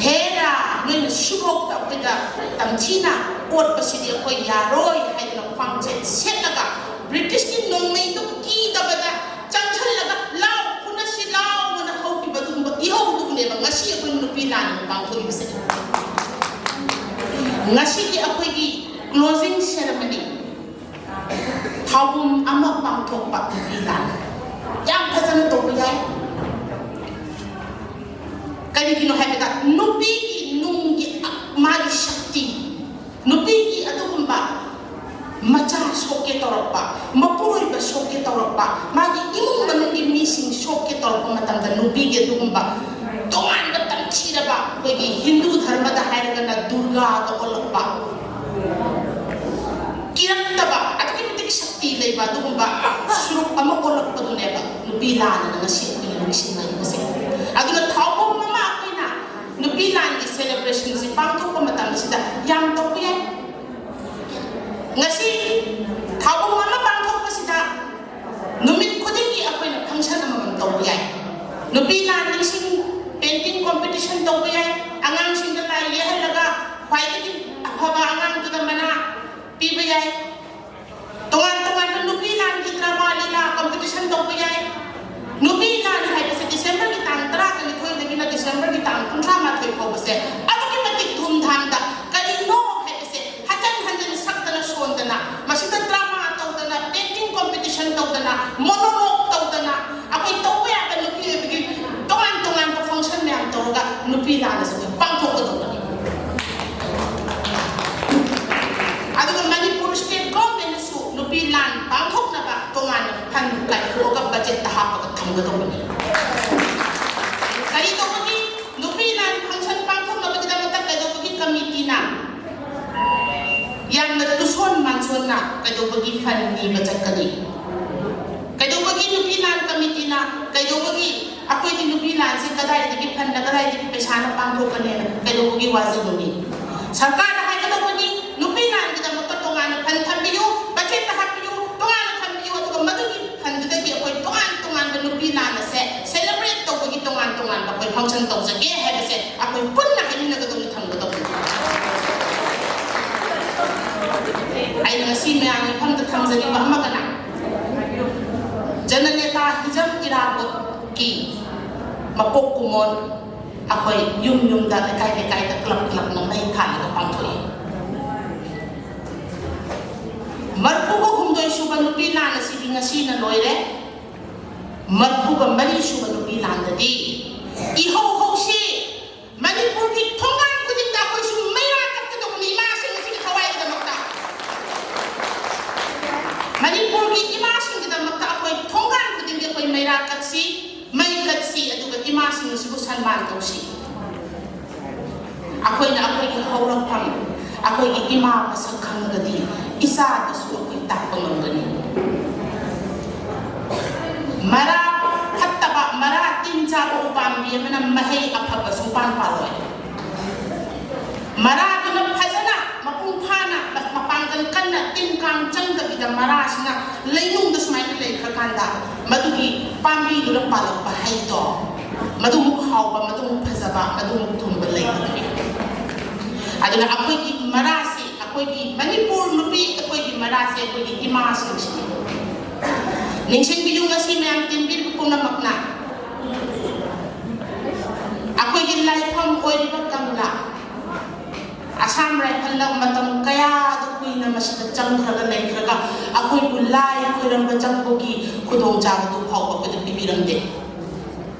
"ꯍꯦꯔꯥ, ꯅꯣꯏꯅ ꯁꯤꯐꯥꯎꯗ ꯑꯩꯈꯣꯏꯗ ꯇꯝꯊꯤꯅ ꯑꯣꯠꯄꯁꯤꯗꯤ ꯑꯩꯈꯣꯏ ꯌꯥꯔꯣꯏ" ꯍꯥꯏꯗꯅ ꯈ꯭ꯋꯥꯡꯆꯦꯠ ꯁꯦꯠꯂꯒ ꯕ꯭ꯔꯤꯇꯤꯁꯀꯤ ꯅꯣꯡꯃꯩꯗꯨ ꯀꯤꯗꯕꯗ ꯆꯪꯁꯜꯂꯒ "ꯂꯥꯎ, ꯐꯨꯅꯁꯤ ꯂꯥꯎ" ꯑꯅ ꯍꯧꯈꯤꯕ ꯑꯗꯨꯒꯨꯝꯕ ꯏꯍꯧꯗꯨꯕꯨꯅꯦꯕ ꯉꯁꯤ ꯑꯩꯈꯣꯏ ꯅꯨꯄꯤ ꯂꯥꯟ ꯄꯥꯡꯊꯣꯛꯏꯕꯁꯦ꯫ ꯉꯁꯤꯒꯤ ꯑꯩꯈꯣꯏꯒꯤ closing ceremony, ꯊꯧꯕꯨꯝ ꯑꯃ ꯄꯥꯡꯊꯣꯛꯄ ꯅꯨꯄꯤ ꯂꯥꯟ ꯌꯥꯝ ꯐꯖꯅ ꯇꯧꯕ ꯌꯥꯏ꯫ ꯀꯔꯤꯒꯤꯅꯣ ꯍꯥꯏꯕꯗ ꯅꯨꯄꯤꯒꯤ ꯅꯨꯡꯒꯤ ꯃꯥꯒꯤ ꯁꯛꯇꯤ, ꯅꯨꯄꯤꯒꯤ ꯑꯗꯨꯒꯨꯝꯕ ꯃꯆꯥ ꯁꯣꯛꯀꯦ ꯇꯧꯔꯛꯄ, ꯃꯄꯨꯔꯣꯏꯕ ꯁꯣꯛꯀꯦ ꯇꯧꯔꯛꯄ, ꯃꯥꯒꯤ ꯏꯃꯨꯡ ꯃꯅꯨꯡꯒꯤ ꯃꯤꯁꯤꯡ ꯁꯣꯛꯀꯦ ꯇꯧꯔꯛꯄ ꯃꯇꯝꯗ ꯅꯨꯄꯤꯒꯤ ꯑꯗꯨꯒꯨꯝꯕ ꯇꯣꯉꯥꯟꯕ ꯇꯝꯊꯤꯔꯕ, ꯑꯩꯈꯣꯏꯒꯤ ꯍꯤꯟꯗꯨ ꯙꯔꯃꯗ ꯍꯥꯏꯔꯒꯅ ꯗꯨꯔꯒꯥꯒ ꯑꯣꯜꯂꯛꯄ, ꯀꯤꯔꯛꯇꯕ, ꯑꯗꯨꯛꯀꯤ ꯃꯇꯤꯛ ꯁꯛꯇꯤ ꯂꯩꯕ ꯑꯗꯨꯒꯨꯝꯕ ꯁꯨꯔꯨꯛ ꯑꯃ ꯑꯣꯜꯂꯛꯄꯗꯨꯅꯦꯕ ꯅꯨꯄꯤ ꯂꯥꯟꯅ ꯉꯁꯤ ꯑꯩꯈꯣꯏꯅ ꯅꯤꯡꯁꯤꯡꯅꯔꯤꯕꯁꯦ꯫ ꯑꯗꯨꯅ ꯊꯧꯕꯨꯝ ꯑꯃ ꯑꯩꯈꯣꯏꯅ ꯅꯨꯄꯤ ꯂꯥꯟꯒꯤ celebrationꯁꯦ ꯄꯥꯡꯊꯣꯛꯄ ꯃꯇꯝꯁꯤꯗ ꯌꯥꯝ ꯇꯧꯕ ꯌꯥꯏ꯫ ꯉꯁꯤ ꯊꯧꯕꯨꯝ ꯑꯃ ꯄꯥꯡꯊꯣꯛꯄꯁꯤꯗ ꯅꯨꯃꯤꯠ ꯈꯨꯗꯤꯡꯒꯤ ꯑꯩꯈꯣꯏꯅ function ꯑꯃꯃꯝ ꯇꯧꯕ ꯌꯥꯏ꯫ ꯅꯨꯄꯤ ꯂꯥꯟ ꯅꯤꯡꯁꯤꯡ painting competition ꯇꯧꯕ ꯌꯥꯏ꯫ ꯑꯉꯥꯡꯁꯤꯡꯗ ꯂꯥꯏ ꯌꯦꯛꯍꯜꯂꯒ ꯈ꯭ꯋꯥꯏꯗꯒꯤ ꯑꯐꯕ ꯑꯉꯥꯡꯗꯨꯗ ꯃꯅꯥ ꯄꯤꯕ ꯌꯥꯏ꯫ ꯇꯣꯉꯥꯟ ꯇꯣꯉꯥꯟꯕ ꯅꯨꯄꯤ ꯂꯥꯟꯒꯤ drama ꯂꯤꯂꯥ competition ꯇꯧꯕ ꯌꯥꯏ꯫ ꯅꯨꯄꯤ ꯂꯥꯟ ꯍꯥꯏꯕꯁꯦ Decemberꯒꯤ ꯇꯥꯡ ꯇꯔꯥꯒ ꯅꯤꯊꯣꯏꯗꯒꯤꯅ Decemberꯒꯤ ꯇꯥꯡ ꯀꯨꯟꯊ꯭ꯔꯥ ꯃꯥꯊꯣꯏ ꯐꯥꯎꯕꯁꯦ ꯑꯗꯨꯛꯀꯤ ꯃꯇꯤꯛ ꯙꯨꯝꯙꯥꯝꯗ ꯀꯔꯤꯅꯣ ꯍꯥꯏꯕꯁꯦ ꯍꯟꯖꯟ ꯍꯟꯖꯟ ꯁꯛꯇꯅ ꯁꯣꯟꯗꯅ ꯃꯁꯤꯗ drama ꯇꯧꯗꯅ painting competition ꯀꯩꯗꯧꯕꯒꯤ ꯐꯟ ꯅꯤꯕ ꯆꯠꯀꯅꯤ? ꯀꯩꯗꯧꯕꯒꯤ ꯅꯨꯄꯤ ꯂꯥꯟ ꯀꯃꯤꯇꯤꯅ, ꯀꯩꯗꯧꯕꯒꯤ ꯑꯩꯈꯣꯏꯒꯤ ꯅꯨꯄꯤ ꯂꯥꯟꯁꯤ ꯀꯗꯥꯏꯗꯒꯤ ꯐꯟꯅ, ꯀꯗꯥꯏꯗꯒꯤ ꯄꯩꯁꯥꯅ ꯄꯥꯡꯊꯣꯛꯀꯅꯦꯅ ꯀꯩꯗꯧꯕꯒꯤ ꯋꯥꯖꯔꯨꯅꯤ? ꯁꯔꯀꯥꯔꯅ ꯍꯥꯏꯒꯗꯧꯕꯅꯤ, ꯅꯨꯄꯤ ꯂꯥꯟꯒꯤꯗꯃꯛꯇ ꯇꯣꯉꯥꯟꯅ ꯐꯟ ꯊꯝꯕꯤꯌꯨ, ꯕꯖꯦꯠꯇ ꯍꯥꯞꯄꯤꯌꯨ, ꯇꯣꯉꯥꯟꯅ ꯊꯝꯕꯤꯌꯨ, ꯑꯗꯨꯒ ꯃꯗꯨꯒꯤ ꯐꯟꯗꯨꯗꯒꯤ ꯑꯩꯈꯣꯏ ꯇꯣꯉꯥꯟ ꯇꯣꯉꯥꯟꯕ ꯅꯨꯄꯤ ꯂꯥꯟ ꯑꯁꯦ ꯁꯦꯂꯦꯕ꯭ꯔꯦꯠ ꯇꯧꯕꯒꯤ ꯇꯣꯉꯥꯟ ꯇꯣꯉꯥꯟꯕ ꯑꯩꯈꯣꯏ ꯐꯪꯁꯟ ꯇꯧꯖꯒꯦ ꯍꯥꯏꯕꯁꯦ ꯑꯩꯈꯣꯏ ꯄꯨꯟꯅ ꯍꯥꯏꯃꯤꯟꯅꯒꯗꯧꯅꯤ, ꯊꯝꯒꯗꯧꯅꯤ꯫ ꯑꯩꯅ ꯉꯁꯤ ꯃꯌꯥꯝꯒꯤ ꯃꯐꯝꯗ ꯊꯝꯖꯅꯤꯡꯕ ꯑꯃꯒꯅ, ꯖꯅꯅꯦꯇꯥ ꯍꯤꯖꯝ ꯏꯔꯥꯕꯣꯠꯀꯤ ꯃꯄꯣꯛ ꯀꯨꯝꯑꯣꯟ ꯑꯩꯈꯣꯏ ꯌꯨꯝ ꯌꯨꯝꯗ, ꯂꯩꯀꯥꯏ ꯂꯩꯀꯥꯏꯗ, ꯀ꯭ꯂꯕ ꯀ꯭ꯂꯕꯅ ꯃꯩ ꯊꯥꯜꯂꯒ ꯄꯥꯡꯊꯣꯛꯏ꯫ ꯃꯔꯐꯨꯒ ꯍꯨꯝꯗꯣꯏ ꯁꯨꯕ ꯅꯨꯄꯤ ꯂꯥꯟ ꯑꯁꯤꯗꯤ ꯉꯁꯤꯅ ꯂꯣꯏꯔꯦ꯫ ꯃꯔꯐꯨꯒ ꯃꯔꯤ ꯁꯨꯕ ꯅꯨꯄꯤ ꯂꯥꯟꯗꯗꯤ ꯏꯍꯧ ꯍꯧꯁꯤ꯫ ꯃꯅꯤꯄꯨꯔꯒꯤ ꯊꯣꯡꯒꯥꯟ ꯈꯨꯗꯤꯡꯗ ꯑꯩꯈꯣꯏꯁꯨ ꯃꯩꯔꯥ ꯀꯠꯀꯗꯧꯕꯅꯤ ꯏꯃꯥꯁꯤꯡ ꯑꯁꯤꯒꯤ ꯊꯋꯥꯏꯒꯤꯗꯃꯛꯇ꯫ ꯃꯅꯤꯄꯨꯔꯒꯤ ꯏꯃꯥꯁꯤꯡꯒꯤꯗꯃꯛꯇ ꯑꯩꯈꯣꯏ ꯊꯣꯡꯒꯥꯟ ꯈꯨꯗꯤꯡꯒꯤ ꯑꯩꯈꯣꯏ ꯃꯩꯔꯥ ꯀꯠꯁꯤ, ꯃꯩ ꯀꯠꯁꯤ, ꯑꯗꯨꯒ ꯏꯃꯥꯁꯤꯡ ꯑꯁꯤꯕꯨ ꯁꯟꯃꯥꯟ ꯇꯧꯁꯤ꯫ ꯑꯩꯈꯣꯏꯅ ꯑꯩꯈꯣꯏꯒꯤ ꯍꯧꯔꯛꯐꯝ, ꯑꯩꯈꯣꯏꯒꯤ ꯏꯃꯥ ꯃꯁꯛ ꯈꯪꯉꯒꯗꯤ ꯏꯆꯥꯗꯁꯨ ꯑꯩꯈꯣꯏ ꯇꯥꯛꯄ ꯉꯝꯒꯅꯤ꯫ ꯃꯔꯥ ꯐꯠꯇꯕ, ꯃꯔꯥ ꯇꯤꯟ ꯆꯥꯕ ꯎꯄꯥꯝꯕꯤ ꯑꯃꯅ ꯃꯍꯩ ꯑꯐꯕ ꯁꯨꯡꯄꯥꯟ ꯄꯥꯜꯂꯣꯏ꯫ ꯃꯔꯥꯗꯨꯅ ꯐꯖꯅ ꯃꯄꯨꯡ ꯐꯥꯅ ꯃ-, ꯃꯄꯥꯡꯒꯜ ꯀꯟꯅ ꯇꯤꯟ ꯀꯥꯡ ꯆꯪꯗꯕꯤꯗ ꯃꯔꯥꯁꯤꯅ ꯂꯩꯅꯨꯡꯗ ꯁꯨꯃꯥꯏꯅ ꯂꯩꯈ꯭ꯔꯀꯥꯟꯗ ꯃꯗꯨꯒꯤ ꯄꯥꯝꯕꯤꯗꯨꯅ ꯄꯥꯜꯂꯛꯄ ꯍꯩꯗꯣ ꯃꯗꯨꯃꯨꯛ ꯍꯥꯎꯕ, ꯃꯗꯨꯃꯨꯛ ꯐꯖꯕ, ꯃꯗꯨꯃꯨꯛ ꯊꯨꯝꯕ ꯂꯩꯇꯕꯅꯤ꯫ ꯑꯗꯨꯅ ꯑꯩꯈꯣꯏꯒꯤ ꯃꯔꯥꯁꯤ, ꯑꯩꯈꯣꯏꯒꯤ ꯃꯅꯤꯄꯨꯔ ꯅꯨꯄꯤ, ꯑꯩꯈꯣꯏꯒꯤ ꯃꯔꯥꯁꯤ ꯑꯩꯈꯣꯏꯒꯤ ꯏꯃꯥꯁꯤꯡꯁꯤꯅꯤ꯫ ꯅꯤꯡꯁꯤꯡꯕꯤꯌꯨ, ꯉꯁꯤ ꯃꯌꯥꯝ ꯇꯤꯟꯕꯤꯔꯤꯕ ꯄꯨꯝꯅꯃꯛꯅ ꯑꯩꯈꯣꯏꯒꯤ ꯂꯥꯏꯐꯝ ꯑꯣꯏꯔꯤꯕ ꯀꯪꯂꯥ, ꯑꯁꯥꯝ ꯔꯥꯏꯐꯜꯅ ꯃꯇꯝ ꯀꯌꯥꯗ ꯀꯨꯏꯅ ꯃꯁꯤꯗ ꯆꯪꯈ꯭ꯔꯒ ꯂꯩꯈ꯭ꯔꯒ ꯑꯩꯈꯣꯏꯕꯨ ꯂꯥꯏ ꯈꯣꯏꯔꯝꯕ ꯆꯪꯕꯒꯤ ꯈꯨꯗꯣꯡꯆꯥꯕꯗꯨ ꯐꯥꯎꯕ ꯑꯩꯈꯣꯏꯗ ꯄꯤꯕꯤꯔꯝꯗꯦ꯫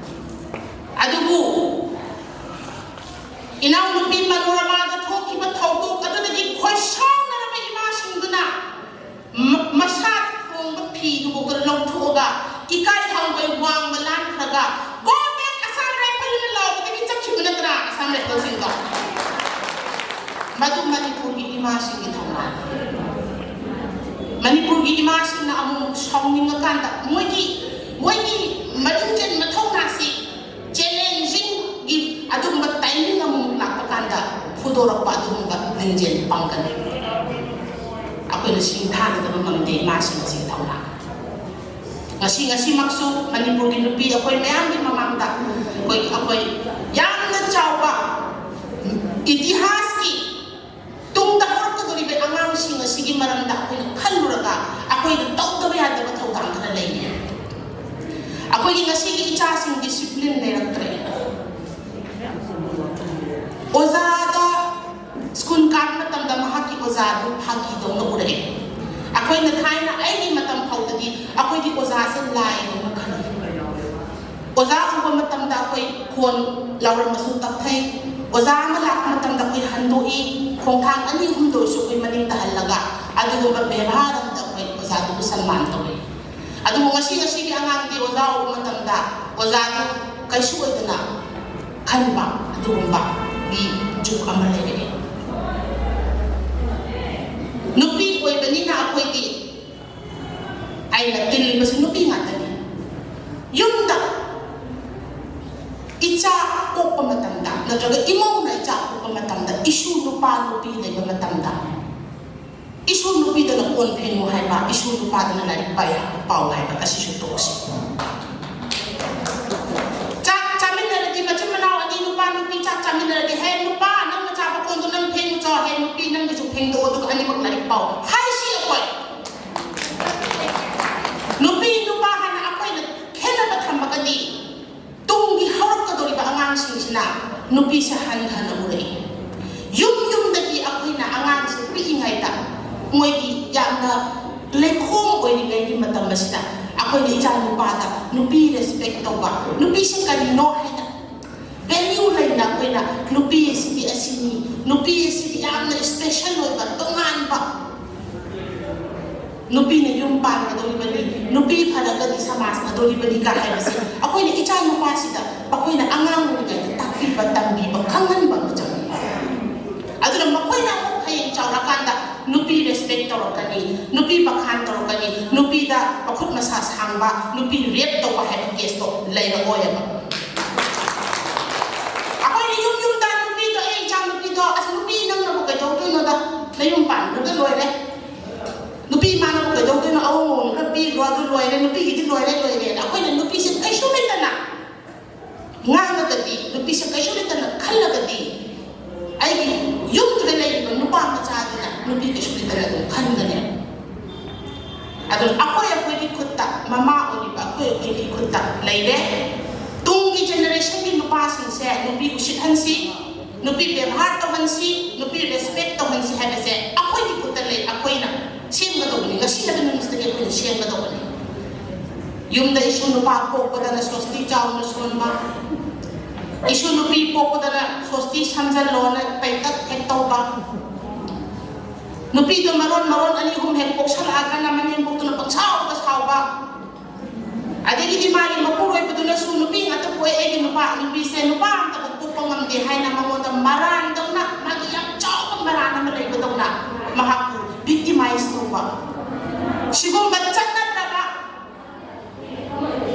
ꯑꯗꯨꯕꯨ ꯏꯅꯥꯎꯅꯨꯄꯤ ꯃꯅꯣꯔꯃꯥꯗ ꯊꯣꯛꯈꯤꯕ ꯊꯧꯗꯣꯛ ꯑꯗꯨꯗꯒꯤ ꯈꯣꯏꯁꯥꯎꯅꯔꯕ ꯏꯃꯥꯁꯤꯡꯗꯨꯅ ꯃ-, ꯃꯁꯥꯗ ꯊꯣꯡꯕ ꯐꯤꯗꯨꯐꯥꯎꯗ ꯂꯧꯊꯣꯛꯑꯒ ꯏꯀꯥꯏ ꯍꯪꯒꯣꯏ ꯋꯥꯡꯃ ꯂꯥꯟꯈ꯭ꯔꯒ "Go back Assam Rifle" ꯍꯥꯏꯅ ꯂꯥꯎꯕꯗꯒꯤ ꯆꯠꯈꯤꯕ ꯅꯠꯇ꯭ꯔꯥ ꯑꯁꯥꯝ ꯔꯥꯏꯐꯜꯁꯤꯡꯗꯣ? ꯃꯗꯨ ꯃꯅꯤꯄꯨꯔꯒꯤ ꯏꯃꯥꯁꯤꯡꯒꯤ ꯊꯧꯅꯥꯅꯤ꯫ ꯃꯅꯤꯄꯨꯔꯒꯤ ꯏꯃꯥꯁꯤꯡꯅ ꯑꯃꯨꯛ ꯁꯥꯎꯅꯤꯡꯉꯀꯥꯟꯗ ꯃꯣꯏꯒꯤ ꯃꯣꯏꯒꯤ ꯃꯔꯤꯡꯖꯦꯜ ꯃꯊꯧꯅꯥꯁꯤ ꯆꯦꯂꯦꯟꯖꯤꯡꯒꯤ ꯑꯗꯨꯒꯨꯝꯕ ꯇꯥꯏꯃꯤꯡ ꯑꯃꯨꯛ ꯂꯥꯛꯄ ꯀꯥꯟꯗ ꯐꯨꯗꯣꯔꯛꯄ ꯑꯗꯨꯒꯨꯝꯕ ꯂꯤꯡꯖꯦꯜ ꯄꯥꯡꯒꯜ ꯑꯩꯈꯣꯏꯅ ꯁꯤꯡꯊꯥꯅꯗꯕ ꯉꯝꯗꯦ ꯏꯃꯥꯁꯤꯡ ꯑꯁꯤꯒꯤ ꯊꯧꯅꯥ꯫ ꯉꯁꯤ ꯉꯁꯤꯃꯛꯁꯨ ꯃꯅꯤꯄꯨꯔꯒꯤ ꯅꯨꯄꯤ ꯑꯩꯈꯣꯏ ꯃꯌꯥꯝꯒꯤ ꯃꯃꯥꯡꯗ ꯑꯩꯈꯣꯏ ꯑꯩꯈꯣꯏ ꯌꯥꯝꯅ ꯆꯥꯎꯕ ꯏꯇꯤꯍꯥꯁꯀꯤ ꯇꯨꯡꯗ ꯍꯧꯔꯛꯀꯗꯧꯔꯤꯕ ꯑꯉꯥꯡꯁꯤꯡ ꯑꯁꯤꯒꯤ ꯃꯔꯝꯗ ꯑꯩꯈꯣꯏꯅ ꯈꯜꯂꯨꯔꯒ ꯑꯩꯈꯣꯏꯅ ꯇꯧꯗꯕ ꯌꯥꯗꯕ ꯊꯧꯗꯥꯡ ꯈꯔ ꯂꯩꯔꯤ꯫ ꯑꯩꯈꯣꯏꯒꯤ ꯉꯁꯤꯒꯤ ꯏꯆꯥꯁꯤꯡ ꯗꯤꯁꯤꯄ꯭ꯂꯤꯟ ꯂꯩꯔꯛꯇ꯭ꯔꯦ꯫ ꯑꯣꯖꯥꯗ ꯁ꯭ꯀꯨꯜ ꯀꯥꯕ ꯃꯇꯝꯗ ꯃꯍꯥꯛꯀꯤ ꯑꯣꯖꯥꯗꯨ ꯐꯥꯒꯤꯗꯧꯅ ꯎꯔꯛꯑꯦ꯫ ꯑꯩꯈꯣꯏꯅ ꯊꯥꯏꯅ ꯑꯩꯒꯤ ꯃꯇꯝ ꯐꯥꯎꯗꯗꯤ ꯑꯩꯈꯣꯏꯒꯤ ꯑꯣꯖꯥꯁꯦ ꯂꯥꯏꯗꯧꯅ ꯈꯜꯂꯤ꯫ ꯑꯣꯖꯥ ꯎꯕ ꯃꯇꯝꯗ ꯑꯩꯈꯣꯏ ꯈꯣꯟ ꯂꯥꯎꯔꯝꯕꯁꯨ ꯇꯞꯊꯩ꯫ ꯑꯣꯖꯥ ꯑꯃ ꯂꯥꯛꯄ ꯃꯇꯝꯗ ꯑꯩꯈꯣꯏ ꯍꯟꯗꯣꯛꯏ, ꯈꯣꯡꯊꯥꯡ ꯑꯅꯤ ꯑꯍꯨꯝꯗ ꯑꯣꯏꯔꯁꯨ ꯑꯩꯈꯣꯏ ꯃꯅꯤꯡꯗ ꯍꯜꯂꯒ ꯑꯗꯨꯒꯨꯝꯕ ꯕꯦꯕꯥꯔ ꯑꯃꯗ ꯑꯩꯈꯣꯏ ꯑꯣꯖꯥꯗꯨꯕꯨ ꯁꯟꯃꯥꯟ ꯇꯧꯏ꯫ ꯑꯗꯨꯕꯨ ꯉꯁꯤ ꯉꯁꯤꯒꯤ ꯑꯉꯥꯡꯗꯤ ꯑꯣꯖꯥ ꯎꯕ ꯃꯇꯝꯗ ꯑꯣꯖꯥꯗꯨ ꯀꯩꯁꯨ ꯑꯣꯏꯗꯅ ꯈꯟꯕ ꯑꯗꯨꯒꯨꯝꯕꯒꯤ ꯖꯨꯛ ꯑꯃ ꯂꯩꯔꯛꯑꯦ꯫ ꯅꯨꯄꯤ ꯑꯣꯏꯕꯅꯤꯅ ꯑꯩꯈꯣꯏꯗꯤ ꯑꯩꯅ ꯇꯤꯜꯂꯤꯕꯁꯨ ꯅꯨꯄꯤ ꯉꯥꯛꯇꯅꯤ꯫ ꯌꯨꯝꯗ ꯏꯆꯥ ꯄꯣꯛꯄ ꯃꯇꯝꯗ ꯅꯠꯇ꯭ꯔꯒ ꯏꯃꯧꯅ ꯏꯆꯥ ꯄꯣꯛꯄ ꯃꯇꯝꯗ ꯏꯁꯨ ꯅꯨꯄꯥ ꯅꯨꯄꯤ ꯂꯩꯕ ꯃꯇꯝꯗ ꯏꯁꯨ ꯅꯨꯄꯤꯗꯅ ꯀꯣꯟ ꯐꯦꯡꯉꯨ ꯍꯥꯏꯕ, ꯏꯁꯨ ꯅꯨꯄꯥꯗꯅ ꯂꯥꯏꯔꯤꯛ ꯄꯥꯏ ꯄꯥꯎ ꯍꯥꯏꯕ ꯑꯁꯤꯁꯨ ꯇꯣꯛꯁꯤ꯫ ꯆꯥꯛ ꯆꯥꯃꯤꯟꯅꯔꯗꯤ ꯃꯆꯤꯟ ꯃꯅꯥꯎ ꯑꯅꯤ ꯅꯨꯄꯥ ꯅꯨꯄꯤ ꯆꯥꯛ ꯆꯥꯃꯤꯟꯅꯔꯗꯤ, "ꯍꯦ ꯅꯨꯄꯥ, ꯅꯪꯅ ꯆꯥꯕ ꯀꯣꯟꯗꯣ ꯅꯪ ꯐꯦꯡꯉꯨ ꯆꯣ, ꯍꯦ ꯅꯨꯄꯤ ꯅꯪꯒꯤꯁꯨ ꯐꯦꯡꯗꯣꯛꯑꯣ ꯑꯗꯨꯒ ꯑꯅꯤꯃꯛ ꯂꯥꯏꯔꯤꯛ ꯄꯥꯎ" ꯍꯥꯏꯁꯤ ꯑꯩꯈꯣꯏ꯫ ꯅꯨꯄꯤ ꯅꯨꯄꯥ ꯍꯥꯏꯅ ꯑꯩꯈꯣꯏꯅ ꯈꯦꯠꯅꯕ ꯊꯝꯃꯒꯗꯤ ꯇꯨꯡꯒꯤ ꯍꯧꯔꯛꯀꯗꯧꯔꯤꯕ ꯑꯉꯥꯡꯁꯤꯡꯁꯤꯅ ꯅꯨꯄꯤꯁꯦ ꯍꯟꯊꯅ ꯎꯔꯛꯏ꯫ ꯌꯨꯝ ꯌꯨꯝꯗꯒꯤ ꯑꯩꯈꯣꯏꯅ ꯑꯉꯥꯡꯁꯦ ꯄꯤꯛꯏꯉꯩꯗ ꯃꯣꯏꯒꯤ ꯌꯥꯝꯅ ꯂꯩꯈꯣꯝ ꯑꯣꯏꯔꯤꯉꯩꯒꯤ ꯃꯇꯝ ꯑꯁꯤꯗ ꯑꯩꯈꯣꯏꯅ ꯏꯆꯥ ꯅꯨꯄꯥꯗ ꯅꯨꯄꯤ ꯔꯦꯁꯄꯦꯛ ꯇꯧꯕ, ꯅꯨꯄꯤꯁꯦ ꯀꯔꯤꯅꯣ ꯍꯥꯏꯅ ꯚꯦꯂ꯭ꯌꯨ ꯂꯩꯅ ꯑꯩꯈꯣꯏꯅ ꯅꯨꯄꯤ ꯑꯁꯤꯗꯤ ꯑꯁꯤꯅꯤ, ꯅꯨꯄꯤ ꯑꯁꯤꯗꯤ ꯌꯥꯝꯅ ꯏꯁꯄꯦꯁꯦꯜ ꯑꯣꯏꯕ, ꯇꯣꯉꯥꯟꯕ, ꯅꯨꯄꯤꯅ ꯌꯨꯝ ꯄꯥꯟꯒꯗꯧꯔꯤꯕꯅꯤ, ꯅꯨꯄꯤ ꯐꯔꯒꯗꯤ ꯁꯃꯥꯖ ꯐꯗꯧꯔꯤꯕꯅꯤꯒ ꯍꯥꯏꯕꯁꯦ ꯑꯩꯈꯣꯏꯅ ꯏꯆꯥ ꯅꯨꯄꯥꯁꯤꯗ ꯃꯈꯣꯏꯅ ꯑꯉꯥꯡ ꯑꯣꯏꯔꯤꯉꯩꯗ ꯇꯥꯛꯄꯤꯕ, ꯇꯝꯕꯤꯕ, ꯈꯪꯍꯟꯕ ꯑꯃ ꯆꯪꯉꯤ꯫ ꯑꯗꯨꯅ ꯃꯈꯣꯏꯅ ꯑꯃꯨꯛ ꯍꯌꯦꯡ ꯆꯥꯎꯔꯀꯥꯟꯗ ꯅꯨꯄꯤ ꯔꯦꯁꯄꯦꯛ ꯇꯧꯔꯛꯀꯅꯤ, ꯅꯨꯄꯤ ꯕꯈꯥꯟ ꯇꯧꯔꯛꯀꯅꯤ, ꯅꯨꯄꯤꯗ ꯃꯈꯨꯠ ꯃꯁꯥ ꯁꯥꯡꯕ, ꯅꯨꯄꯤ ꯔꯦꯞ ꯇꯧꯕ ꯍꯥꯏꯕ ꯀꯦꯁꯇꯣ ꯂꯩꯔꯛꯑꯣꯏꯕ꯫ ꯑꯩꯈꯣꯏꯅ ꯌꯨꯝ ꯌꯨꯝꯗ ꯅꯨꯄꯤꯗꯣ, "ꯑꯦ, ꯏꯆꯥ ꯅꯨꯄꯤꯗꯣ, ꯑꯁ, ꯅꯨꯄꯤ ꯅꯪꯅꯕꯨ ꯀꯩꯗꯧꯗꯣꯏꯅꯣꯗ? ꯅꯌꯨꯝ ꯄꯥꯟꯈ꯭ꯔꯒ ꯂꯣꯏꯔꯦ꯫ ꯅꯨꯄꯤ ꯏꯃꯥꯅꯕꯨ ꯀꯩꯗꯧꯗꯣꯏꯅꯣ? ꯑꯋꯣ ꯃꯋꯣꯟ ꯈꯔ ꯄꯤꯈ꯭ꯔꯣ, ꯑꯗꯨ ꯂꯣꯏꯔꯦ, ꯅꯨꯄꯤꯒꯤꯗꯤ ꯂꯣꯏꯔꯦ, ꯂꯣꯏꯔꯦ"꯫ ꯑꯩꯈꯣꯏꯅ ꯅꯨꯄꯤꯁꯦ ꯀꯩꯁꯨ ꯂꯩꯇꯅ ꯉꯥꯡꯉꯒꯗꯤ, ꯅꯨꯄꯤꯁꯦ ꯀꯩꯁꯨ ꯂꯩꯇꯅ ꯈꯜꯂꯒꯗꯤ, ꯑꯩꯒꯤ ꯌꯨꯝꯗꯨꯗ ꯂꯩꯔꯤꯕ ꯅꯨꯄꯥ ꯃꯆꯥꯗꯨꯅ ꯅꯨꯄꯤ ꯀꯩꯁꯨ ꯂꯩꯇꯅ ꯑꯗꯨꯝ ꯈꯟꯒꯅꯦꯕ꯫ ꯑꯗꯨꯅ ꯑꯩꯈꯣꯏ ꯑꯩꯈꯣꯏꯒꯤ ꯈꯨꯠꯇ, ꯃꯃꯥ ꯑꯣꯏꯔꯤꯕ ꯑꯩꯈꯣꯏ ꯑꯩꯈꯣꯏꯒꯤ ꯈꯨꯠꯇ ꯂꯩꯔꯦ꯫ ꯇꯨꯡꯒꯤ ꯖꯦꯅꯦꯔꯦꯁꯟꯒꯤ ꯅꯨꯄꯥꯁꯤꯡꯁꯦ ꯅꯨꯄꯤ ꯎꯁꯤꯠꯍꯟꯁꯤ, ꯅꯨꯄꯤ ꯕꯦꯕꯥꯔ ꯇꯧꯍꯟꯁꯤ, ꯅꯨꯄꯤ ꯔꯦꯁꯄꯦꯛ ꯇꯧꯍꯟꯁꯤ ꯍꯥꯏꯕꯁꯦ ꯑꯩꯈꯣꯏꯒꯤ ꯈꯨꯠꯇ ꯂꯩ꯫ ꯑꯩꯈꯣꯏꯅ ꯁꯦꯝꯒꯗꯧꯕꯅꯤ, ꯉꯁꯤ ꯍꯥꯏꯕ ꯅꯨꯃꯤꯠꯁꯤꯗꯒꯤ ꯑꯩꯈꯣꯏꯅ ꯁꯦꯝꯒꯗꯧꯕꯅꯤ꯫ ꯌꯨꯝꯗ ꯏꯁꯨ ꯅꯨꯄꯥ ꯄꯣꯛꯄꯗꯅ ꯁꯣꯁꯇꯤ ꯆꯥꯎꯅ ꯁꯣꯟꯕ, ꯏꯁꯨ ꯅꯨꯄꯤ ꯄꯣꯛꯄꯗꯅ ꯁꯣꯁꯇꯤ ꯁꯝꯖꯜꯂꯣꯅ ꯄꯩꯇꯛ ꯍꯦꯛ ꯇꯧꯕ, ꯅꯨꯄꯤꯗꯣ ꯃꯔꯣꯟ ꯃꯔꯣꯟ ꯑꯅꯤ ꯑꯍꯨꯝ ꯍꯦꯛ ꯄꯣꯛꯁꯜꯂꯛꯑꯒꯅ ꯃꯅꯦꯝꯕꯣꯛꯇꯨꯅ ꯄꯪꯁꯥꯎꯗ ꯁꯥꯎꯕ, ꯑꯗꯒꯤꯗꯤ ꯃꯥꯒꯤ ꯃꯄꯨꯔꯣꯏꯕꯗꯨꯅꯁꯨ ꯅꯨꯄꯤ ꯉꯥꯛꯇ ꯄꯣꯛꯑꯦ, ꯑꯩꯒꯤ ꯅꯨꯄꯥ, ꯅꯨꯄꯤꯁꯦ ꯅꯨꯄꯥ ꯑꯝꯇꯕꯨ ꯄꯣꯛꯄ ꯉꯝꯗꯦ ꯍꯥꯏꯅ ꯃꯉꯣꯟꯗ ꯃꯔꯥꯟꯗꯧꯅ, ꯃꯥꯒꯤ ꯌꯥꯝ ꯆꯥꯎꯕ ꯃꯔꯥꯟ ꯑꯃ ꯂꯩꯕꯗꯧꯅ ꯃꯍꯥꯛꯄꯨ ꯚꯤꯛꯇꯤꯃꯥꯏꯁ ꯇꯧꯕ, ꯁꯤꯒꯨꯝꯕ ꯆꯠꯅꯗ꯭ꯔꯕ,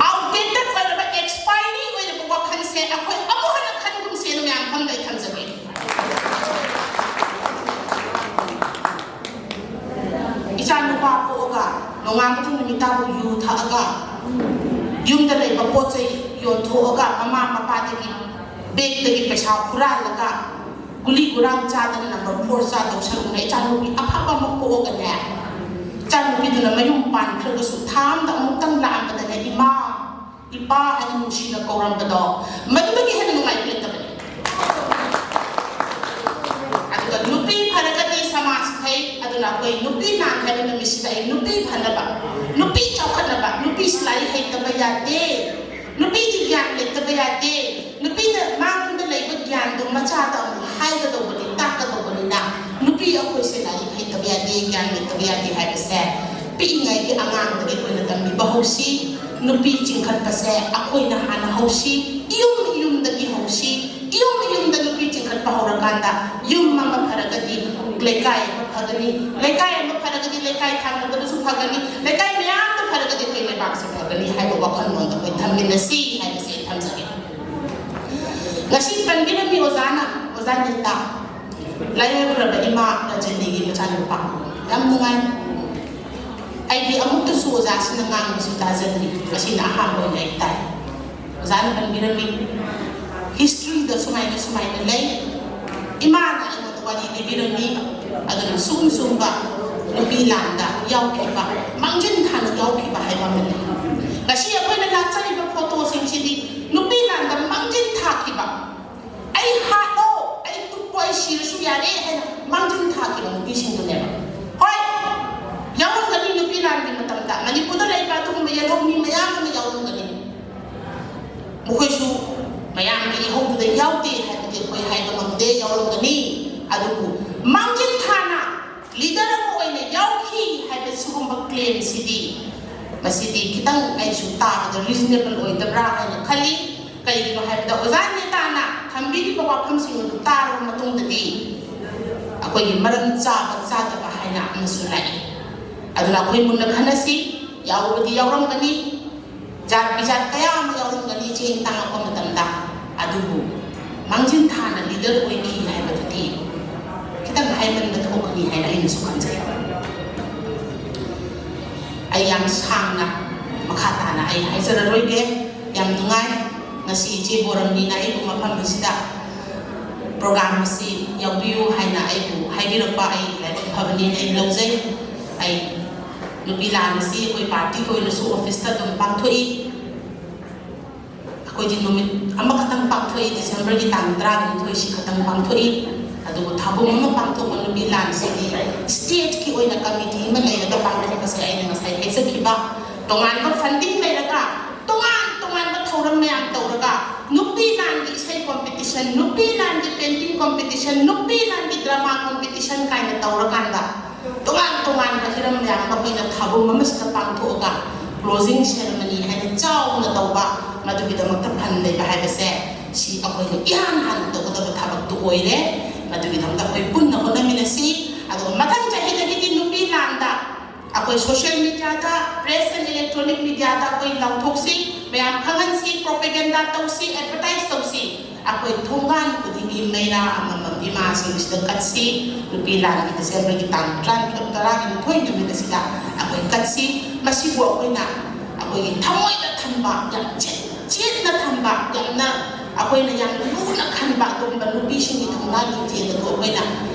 ꯑꯥꯎꯠꯗꯦꯇꯦꯠ ꯑꯣꯏꯔꯕ, ꯑꯦꯛꯁꯄꯥꯏꯔꯤ ꯑꯣꯏꯔꯕ ꯋꯥꯈꯜꯁꯦ ꯑꯩꯈꯣꯏ ꯑꯃꯨꯛ ꯍꯟꯅ ꯈꯟꯒꯨꯝꯁꯦꯅ ꯃꯌꯥꯝ ꯃꯐꯝꯗ ꯑꯩ ꯊꯝꯖꯒꯦ꯫ ꯏꯆꯥ ꯅꯨꯄꯥ ꯄꯣꯛꯑꯒ ꯅꯣꯡꯉꯥꯟꯕꯗꯒꯤ ꯅꯨꯃꯤꯠ ꯇꯥꯕꯨ ꯌꯨ ꯊꯛꯑꯒ, ꯌꯨꯝꯗ ꯂꯩꯕ ꯄꯣꯠ ꯆꯩ ꯌꯣꯟꯊꯣꯛꯑꯒ, ꯃꯃꯥ ꯃꯄꯥꯗꯒꯤ ꯕꯦꯛꯇꯒꯤ ꯄꯩꯁꯥ ꯍꯨꯔꯥꯜꯂꯒ, ꯒꯨꯂꯤ ꯒꯨꯔꯥꯡ ꯆꯥꯗꯅ ꯅꯝꯕꯔ ꯐꯣꯔ ꯆꯥꯗꯧ ꯁꯔꯨꯛꯅ ꯏꯆꯥꯅꯨꯄꯤ ꯑꯐꯕ ꯑꯃ ꯄꯣꯛꯑꯒꯅꯦ, ꯏꯆꯥꯅꯨꯄꯤꯗꯨꯅ ꯃꯌꯨꯝ ꯄꯥꯟꯈ꯭ꯔꯒꯁꯨ ꯊꯥ ꯑꯃꯗ ꯑꯃꯨꯛꯇꯪ ꯂꯥꯛꯑꯝꯕꯗꯅꯦ, "ꯏꯃꯥ, ꯏꯄꯥ" ꯍꯥꯏꯅ ꯅꯨꯡꯁꯤꯅ ꯀꯧꯔꯝꯕꯗꯣ, ꯃꯗꯨꯗꯒꯤ ꯍꯦꯟꯅ ꯅꯨꯡꯉꯥꯏꯕ ꯂꯩꯇꯕꯅꯤ꯫ ꯑꯗꯨꯒ ꯅꯨꯄꯤ ꯐꯔꯒꯗꯤ ꯁꯃꯥꯖ ꯐꯩ꯫ ꯑꯗꯨꯅ ꯑꯩꯈꯣꯏ ꯅꯨꯄꯤ ꯅꯥꯟ ꯍꯥꯏꯕ ꯅꯨꯃꯤꯠꯁꯤꯗ ꯑꯩ ꯅꯨꯄꯤ ꯐꯅꯕ, ꯅꯨꯄꯤ ꯆꯥꯎꯈꯠꯅꯕ, ꯅꯨꯄꯤꯁꯤ ꯂꯥꯏꯔꯤꯛ ꯍꯩꯇꯕ ꯌꯥꯗꯦ, ꯅꯨꯄꯤꯗꯤ ꯒ꯭ꯌꯥꯟ ꯂꯩꯇꯕ ꯌꯥꯗꯦ, ꯅꯨꯄꯤꯅ ꯃꯥꯉꯣꯟꯗ ꯂꯩꯕ ꯒ꯭ꯌꯥꯟꯗꯨ ꯃꯆꯥꯗ ꯑꯃꯨꯛ ꯍꯥꯏꯒꯗꯧꯕꯅꯤ, ꯇꯥꯛꯀꯗꯧꯕꯅꯤꯅ, ꯅꯨꯄꯤ ꯑꯩꯈꯣꯏꯁꯦ ꯂꯥꯏꯔꯤꯛ ꯍꯩꯇꯕ ꯌꯥꯗꯦ, ꯒ꯭ꯌꯥꯟ ꯂꯩꯇꯕ ꯌꯥꯗꯦ ꯍꯥꯏꯕꯁꯦ ꯄꯤꯛꯏꯉꯩꯒꯤ ꯑꯉꯥꯡꯗꯒꯤ ꯑꯩꯈꯣꯏꯅ ꯇꯝꯕꯤꯕ ꯍꯧꯁꯤ꯫ ꯅꯨꯄꯤ ꯆꯤꯡꯈꯠꯄꯁꯦ ꯑꯩꯈꯣꯏꯅ ꯍꯥꯟꯅ ꯍꯧꯁꯤ, ꯏꯌꯨꯝ ꯏꯌꯨꯝꯗꯒꯤ ꯍꯧꯁꯤ꯫ ꯏꯌꯨꯝ ꯏꯌꯨꯝꯗ ꯅꯨꯄꯤ ꯆꯤꯡꯈꯠꯄ ꯍꯧꯔꯀꯥꯟꯗ ꯀꯥꯟꯗ ꯌꯨꯝ ꯑꯃ ꯐꯔꯒꯗꯤ ꯂꯩꯀꯥꯏ ꯑꯃ ꯐꯒꯅꯤ, ꯂꯩꯀꯥꯏ ꯑꯃ ꯐꯔꯒꯗꯤ ꯂꯩꯀꯥꯏ ꯊꯪꯅꯕꯗꯁꯨ ꯐꯒꯅꯤ, ꯂꯩꯀꯥꯏ ꯃꯌꯥꯝꯗ ꯐꯔꯒꯗꯤ ꯑꯩꯈꯣꯏ ꯂꯩꯕꯥꯛꯁꯦ ꯐꯒꯅꯤ ꯍꯥꯏꯕ ꯋꯥꯈꯜꯂꯣꯟꯗ ꯑꯩꯈꯣꯏ ꯊꯝꯃꯤꯟꯅꯁꯤ ꯍꯥꯏꯕꯁꯦ ꯑꯩ ꯊꯝꯖꯒꯦ꯫ ꯉꯁꯤ ꯄꯟꯕꯤꯔꯝꯃꯤ ꯑꯣꯖꯥꯅ, ꯑꯣꯖꯥ ꯅꯤꯇꯥ, ꯂꯥꯏꯑꯣꯏꯈ꯭ꯔꯕ ꯏꯃꯥ ꯔꯖꯅꯤꯒꯤ ꯃꯆꯥꯅꯨꯄꯥ꯫ ꯌꯥꯝ ꯅꯨꯡꯉꯥꯏ꯫ ꯑꯩꯗꯤ ꯑꯃꯨꯛꯇꯁꯨ ꯑꯣꯖꯥꯁꯤꯅ ꯉꯥꯡꯕꯁꯨ ꯇꯥꯖꯗ꯭ꯔꯤ, ꯉꯁꯤꯅ ꯑꯍꯥꯟꯕ ꯑꯣꯏꯅ ꯑꯩ ꯇꯥꯏ꯫ ꯑꯣꯖꯥꯅ ꯄꯟꯕꯤꯔꯝꯃꯤ, ꯍꯤꯁꯇ꯭ꯔꯤꯗ ꯁꯨꯃꯥꯏꯅ ꯁꯨꯃꯥꯏꯅ ꯂꯩ, ꯏꯃꯥꯅ ꯑꯩꯉꯣꯟꯗ ꯋꯥꯔꯤ ꯂꯤꯕꯤꯔꯝꯃꯤ꯫ ꯑꯗꯨꯅ ꯁꯨꯝ ꯁꯨꯝꯕ ꯅꯨꯄꯤ ꯂꯥꯟꯗ ꯌꯥꯎꯈꯤꯕ, ꯃꯥꯡꯖꯤꯟ ꯊꯥꯅ ꯌꯥꯎꯈꯤꯕ ꯍꯥꯏꯕ ꯑꯃ ꯂꯩ꯫ ꯉꯁꯤ ꯑꯩꯈꯣꯏꯅ ꯂꯥꯠꯆꯔꯤꯕ ꯐꯣꯇꯣꯁꯤꯡꯁꯤꯗꯤ ꯅꯨꯄꯤ ꯂꯥꯟꯗ ꯃꯥꯡꯖꯤꯟ ꯊꯥꯈꯤꯕ, "ꯑꯩ ꯍꯥꯠꯂꯣ, ꯑꯩ ꯇꯨꯞꯄꯣ, ꯑꯩ ꯁꯤꯔꯁꯨ ꯌꯥꯔꯦ" ꯍꯥꯏꯅ ꯃꯥꯡꯖꯤꯟ ꯊꯥꯈꯤꯕ ꯅꯨꯄꯤꯁꯤꯡꯗꯨꯅꯦꯕ꯫ ꯍꯣꯏ, ꯌꯥꯎꯔꯝꯒꯅꯤ, ꯅꯨꯄꯤ ꯂꯥꯟꯒꯤ ꯃꯇꯝꯗ ꯃꯅꯤꯄꯨꯔꯗ ꯂꯩꯕ ꯑꯗꯨꯒꯨꯝꯕ ꯌꯦꯜꯍꯧꯃꯤ ꯃꯌꯥꯝ ꯑꯃ ꯌꯥꯎꯔꯝꯒꯅꯤ꯫ ꯃꯈꯣꯏꯁꯨ ꯃꯌꯥꯝꯒꯤ ꯏꯍꯧꯗꯨꯗ ꯌꯥꯎꯗꯦ ꯍꯥꯏꯕꯗꯤ ꯑꯩꯈꯣꯏ ꯍꯥꯏꯕ ꯉꯝꯗꯦ, ꯌꯥꯎꯔꯝꯒꯅꯤ꯫ ꯑꯗꯨꯕꯨ ꯃꯥꯡꯖꯤꯟ ꯊꯥꯅ ꯂꯤꯗꯔ ꯑꯃ ꯑꯣꯏꯅ ꯌꯥꯎꯈꯤ ꯍꯥꯏꯕ ꯁꯤꯒꯨꯝꯕ ꯀ꯭ꯂꯦꯝꯁꯤꯗꯤ, ꯃꯁꯤꯗꯤ ꯈꯤꯇꯪ ꯑꯩꯁꯨ ꯇꯥꯕꯗ ꯔꯤꯖꯅꯦꯕꯜ ꯑꯣꯏꯗꯕ꯭ꯔꯥ ꯍꯥꯏꯅ ꯈꯜꯂꯤ꯫ ꯀꯩꯒꯤꯅꯣ ꯍꯥꯏꯕꯗ ꯑꯣꯖꯥ ꯅꯦꯇꯥꯅ ꯊꯝꯕꯤꯔꯤꯕ ꯋꯥꯐꯝꯁꯤꯡ ꯑꯗꯨ ꯇꯥꯔꯕ ꯃꯇꯨꯡꯗꯗꯤ ꯑꯩꯈꯣꯏꯒꯤ ꯃꯔꯝ ꯆꯥꯕ ꯆꯥꯗꯕ ꯍꯥꯏꯅ ꯑꯃꯁꯨ ꯂꯥꯛꯏ꯫ ꯑꯗꯨꯅ ꯑꯩꯈꯣꯏ ꯃꯨꯟꯅ ꯈꯟꯅꯁꯤ꯫ ꯌꯥꯎꯕꯗꯤ ꯌꯥꯎꯔꯝꯒꯅꯤ, ꯖꯥꯠ ꯕꯤꯖꯥꯠ ꯀꯌꯥ ꯑꯃ ꯌꯥꯎꯔꯝꯒꯅꯤ ꯆꯦꯡ ꯇꯥꯡꯉꯛꯄ ꯃꯇꯝꯗ꯫ ꯑꯗꯨꯕꯨ ꯃꯥꯡꯖꯤꯟ ꯊꯥꯅ ꯂꯤꯗꯔ ꯑꯣꯏꯈꯤ ꯍꯥꯏꯕꯗꯨꯗꯤ ꯈꯤꯇꯪ ꯍꯥꯏꯃꯟꯕ ꯊꯣꯛꯀꯅꯤ ꯍꯥꯏꯅ ꯑꯩꯅꯁꯨ ꯈꯟꯖꯩ꯫ ꯑꯩ ꯌꯥꯝ ꯁꯥꯡꯅ ꯃꯈꯥ ꯇꯥꯅ ꯑꯩ ꯍꯥꯏꯖꯔꯔꯣꯏꯒꯦ꯫ ꯌꯥꯝ ꯅꯨꯡꯉꯥꯏ ꯉꯁꯤ ꯏꯆꯦ ꯕꯣꯔꯝꯅꯤꯅ ꯑꯩꯕꯨ ꯃꯐꯝ ꯑꯁꯤꯗ ꯄ꯭ꯔꯣꯒ꯭ꯔꯥꯝ ꯑꯁꯤ ꯌꯥꯎꯕꯤꯌꯨ ꯍꯥꯏꯅ ꯑꯩꯕꯨ ꯍꯥꯏꯕꯤꯔꯛꯄ꯫ ꯑꯩ ꯂꯥꯏꯕꯛ ꯐꯕꯅꯦꯅ ꯑꯩ ꯂꯧꯖꯩ꯫ ꯑꯩ ꯅꯨꯄꯤ ꯂꯥꯟ ꯑꯁꯤ ꯑꯩꯈꯣꯏ ꯄꯥꯔꯇꯤꯒꯤ ꯑꯣꯏꯅꯁꯨ ꯑꯣꯐꯤꯁꯇ ꯑꯗꯨꯝ ꯄꯥꯡꯊꯣꯛꯏ꯫ ꯑꯩꯈꯣꯏꯗꯤ ꯅꯨꯃꯤꯠ ꯑꯃꯈꯛꯇꯪ ꯄꯥꯡꯊꯣꯛꯏ, ꯗꯤꯁꯦꯝꯕꯔꯒꯤ ꯇꯥꯡ ꯇꯔꯥꯒ ꯅꯤꯊꯣꯏꯁꯤ ꯈꯛꯇꯪ ꯄꯥꯡꯊꯣꯛꯏ꯫ ꯑꯗꯨꯕꯨ ꯊꯥꯕꯨꯝ ꯑꯃ ꯄꯥꯡꯊꯣꯛꯄ ꯅꯨꯄꯤ ꯂꯥꯟꯁꯤꯗꯤ ꯁ꯭ꯇꯦꯠꯀꯤ ꯑꯣꯏꯅ ꯀꯃꯤꯇꯤ ꯑꯃ ꯂꯩꯔꯒ ꯄꯥꯡꯊꯣꯛꯄꯁꯦ ꯑꯩꯅ ꯉꯁꯥꯏ ꯍꯥꯏꯖꯈꯤꯕ, ꯇꯣꯉꯥꯟꯕ ꯐꯟꯗꯤꯡ ꯂꯩꯔꯒ, ꯇꯣꯉꯥꯟ ꯇꯣꯉꯥꯟꯕ ꯊꯧꯔꯝ ꯃꯌꯥꯝ ꯇꯧꯔꯒ, ꯅꯨꯄꯤ ꯂꯥꯟꯒꯤ ꯏꯁꯩ ꯀꯣꯝꯄꯤꯇꯤꯁꯟ, ꯅꯨꯄꯤ ꯂꯥꯟꯒꯤ ꯄꯦꯟꯇꯤꯡ ꯀꯣꯝꯄꯤꯇꯤꯁꯟ, ꯅꯨꯄꯤ ꯂꯥꯟꯒꯤ ꯗ꯭ꯔꯃꯥ ꯀꯣꯝꯄꯤꯇꯤꯁꯟ ꯀꯥꯏꯅ ꯇꯧꯔꯀꯥꯟꯗ, ꯇꯣꯉꯥꯟ ꯇꯣꯉꯥꯟꯕ ꯍꯤꯔꯝ ꯃꯌꯥꯝ ꯑꯃ ꯑꯩꯈꯣꯏꯅ ꯊꯥꯕꯨꯝ ꯑꯃꯁꯤꯗ ꯄꯥꯡꯊꯣꯛꯑꯒ closing ceremony ꯍꯥꯏꯅ ꯆꯥꯎꯅ ꯇꯧꯕ, ꯃꯗꯨꯒꯤꯗꯃꯛꯇ ꯐꯟ ꯂꯩꯕ ꯍꯥꯏꯕꯁꯦ ꯁꯤ ꯑꯩꯈꯣꯏꯅ ꯏꯍꯥꯟ ꯍꯥꯟꯅ ꯇꯧꯒꯗꯕ ꯊꯕꯛꯇꯨ ꯑꯣꯏꯔꯦ꯫ ꯃꯗꯨꯒꯤꯗꯃꯛꯇ ꯑꯩꯈꯣꯏ ꯄꯨꯟꯅ ꯍꯣꯠꯅꯃꯤꯟꯅꯁꯤ꯫ ꯑꯗꯨꯒ ꯃꯊꯪ ꯆꯍꯤꯗꯒꯤꯗꯤ ꯅꯨꯄꯤ ꯂꯥꯟꯗ ꯑꯩꯈꯣꯏ social mediaꯗ, press and electronic mediaꯗ ꯑꯩꯈꯣꯏ ꯂꯥꯎꯊꯣꯛꯁꯤ, ꯃꯌꯥꯝ ꯈꯪꯍꯟꯁꯤ, propaganda ꯇꯧꯁꯤ, advertise ꯇꯧꯁꯤ꯫ ꯑꯩꯈꯣꯏ ꯊꯣꯡꯒꯥꯟ ꯈꯨꯗꯤꯡꯒꯤ ꯃꯩꯔꯥ ꯑꯃꯃꯝ ꯏꯃꯥꯁꯤꯡꯁꯤꯗ ꯀꯠꯁꯤ꯫ ꯅꯨꯄꯤ ꯂꯥꯟꯒꯤ Decemberꯒꯤ ꯇꯥꯡ ꯇꯔꯥꯅꯤꯊꯣꯏ, ꯇꯔꯥꯒ ꯅꯤꯊꯣꯏ ꯅꯨꯃꯤꯠ ꯑꯁꯤꯗ ꯑꯩꯈꯣꯏ ꯀꯠꯁꯤ꯫ ꯃꯁꯤꯕꯨ ꯑꯩꯈꯣꯏꯅ ꯑꯩꯈꯣꯏꯒꯤ ꯊꯃꯣꯏꯗ ꯊꯝꯕ, ꯌꯥꯝ ꯆꯦꯠ-, ꯆꯦꯠꯅ ꯊꯝꯕ, ꯌꯥꯝꯅ ꯑꯩꯈꯣꯏꯅ ꯌꯥꯝꯅ ꯂꯨꯅ ꯈꯟꯕ ꯑꯗꯨꯒꯨꯝꯕ ꯅꯨꯄꯤꯁꯤꯡꯒꯤ ꯊꯧꯅꯥ ꯂꯤꯡꯖꯦꯜ ꯑꯗꯨ ꯑꯩꯈꯣꯏꯅ,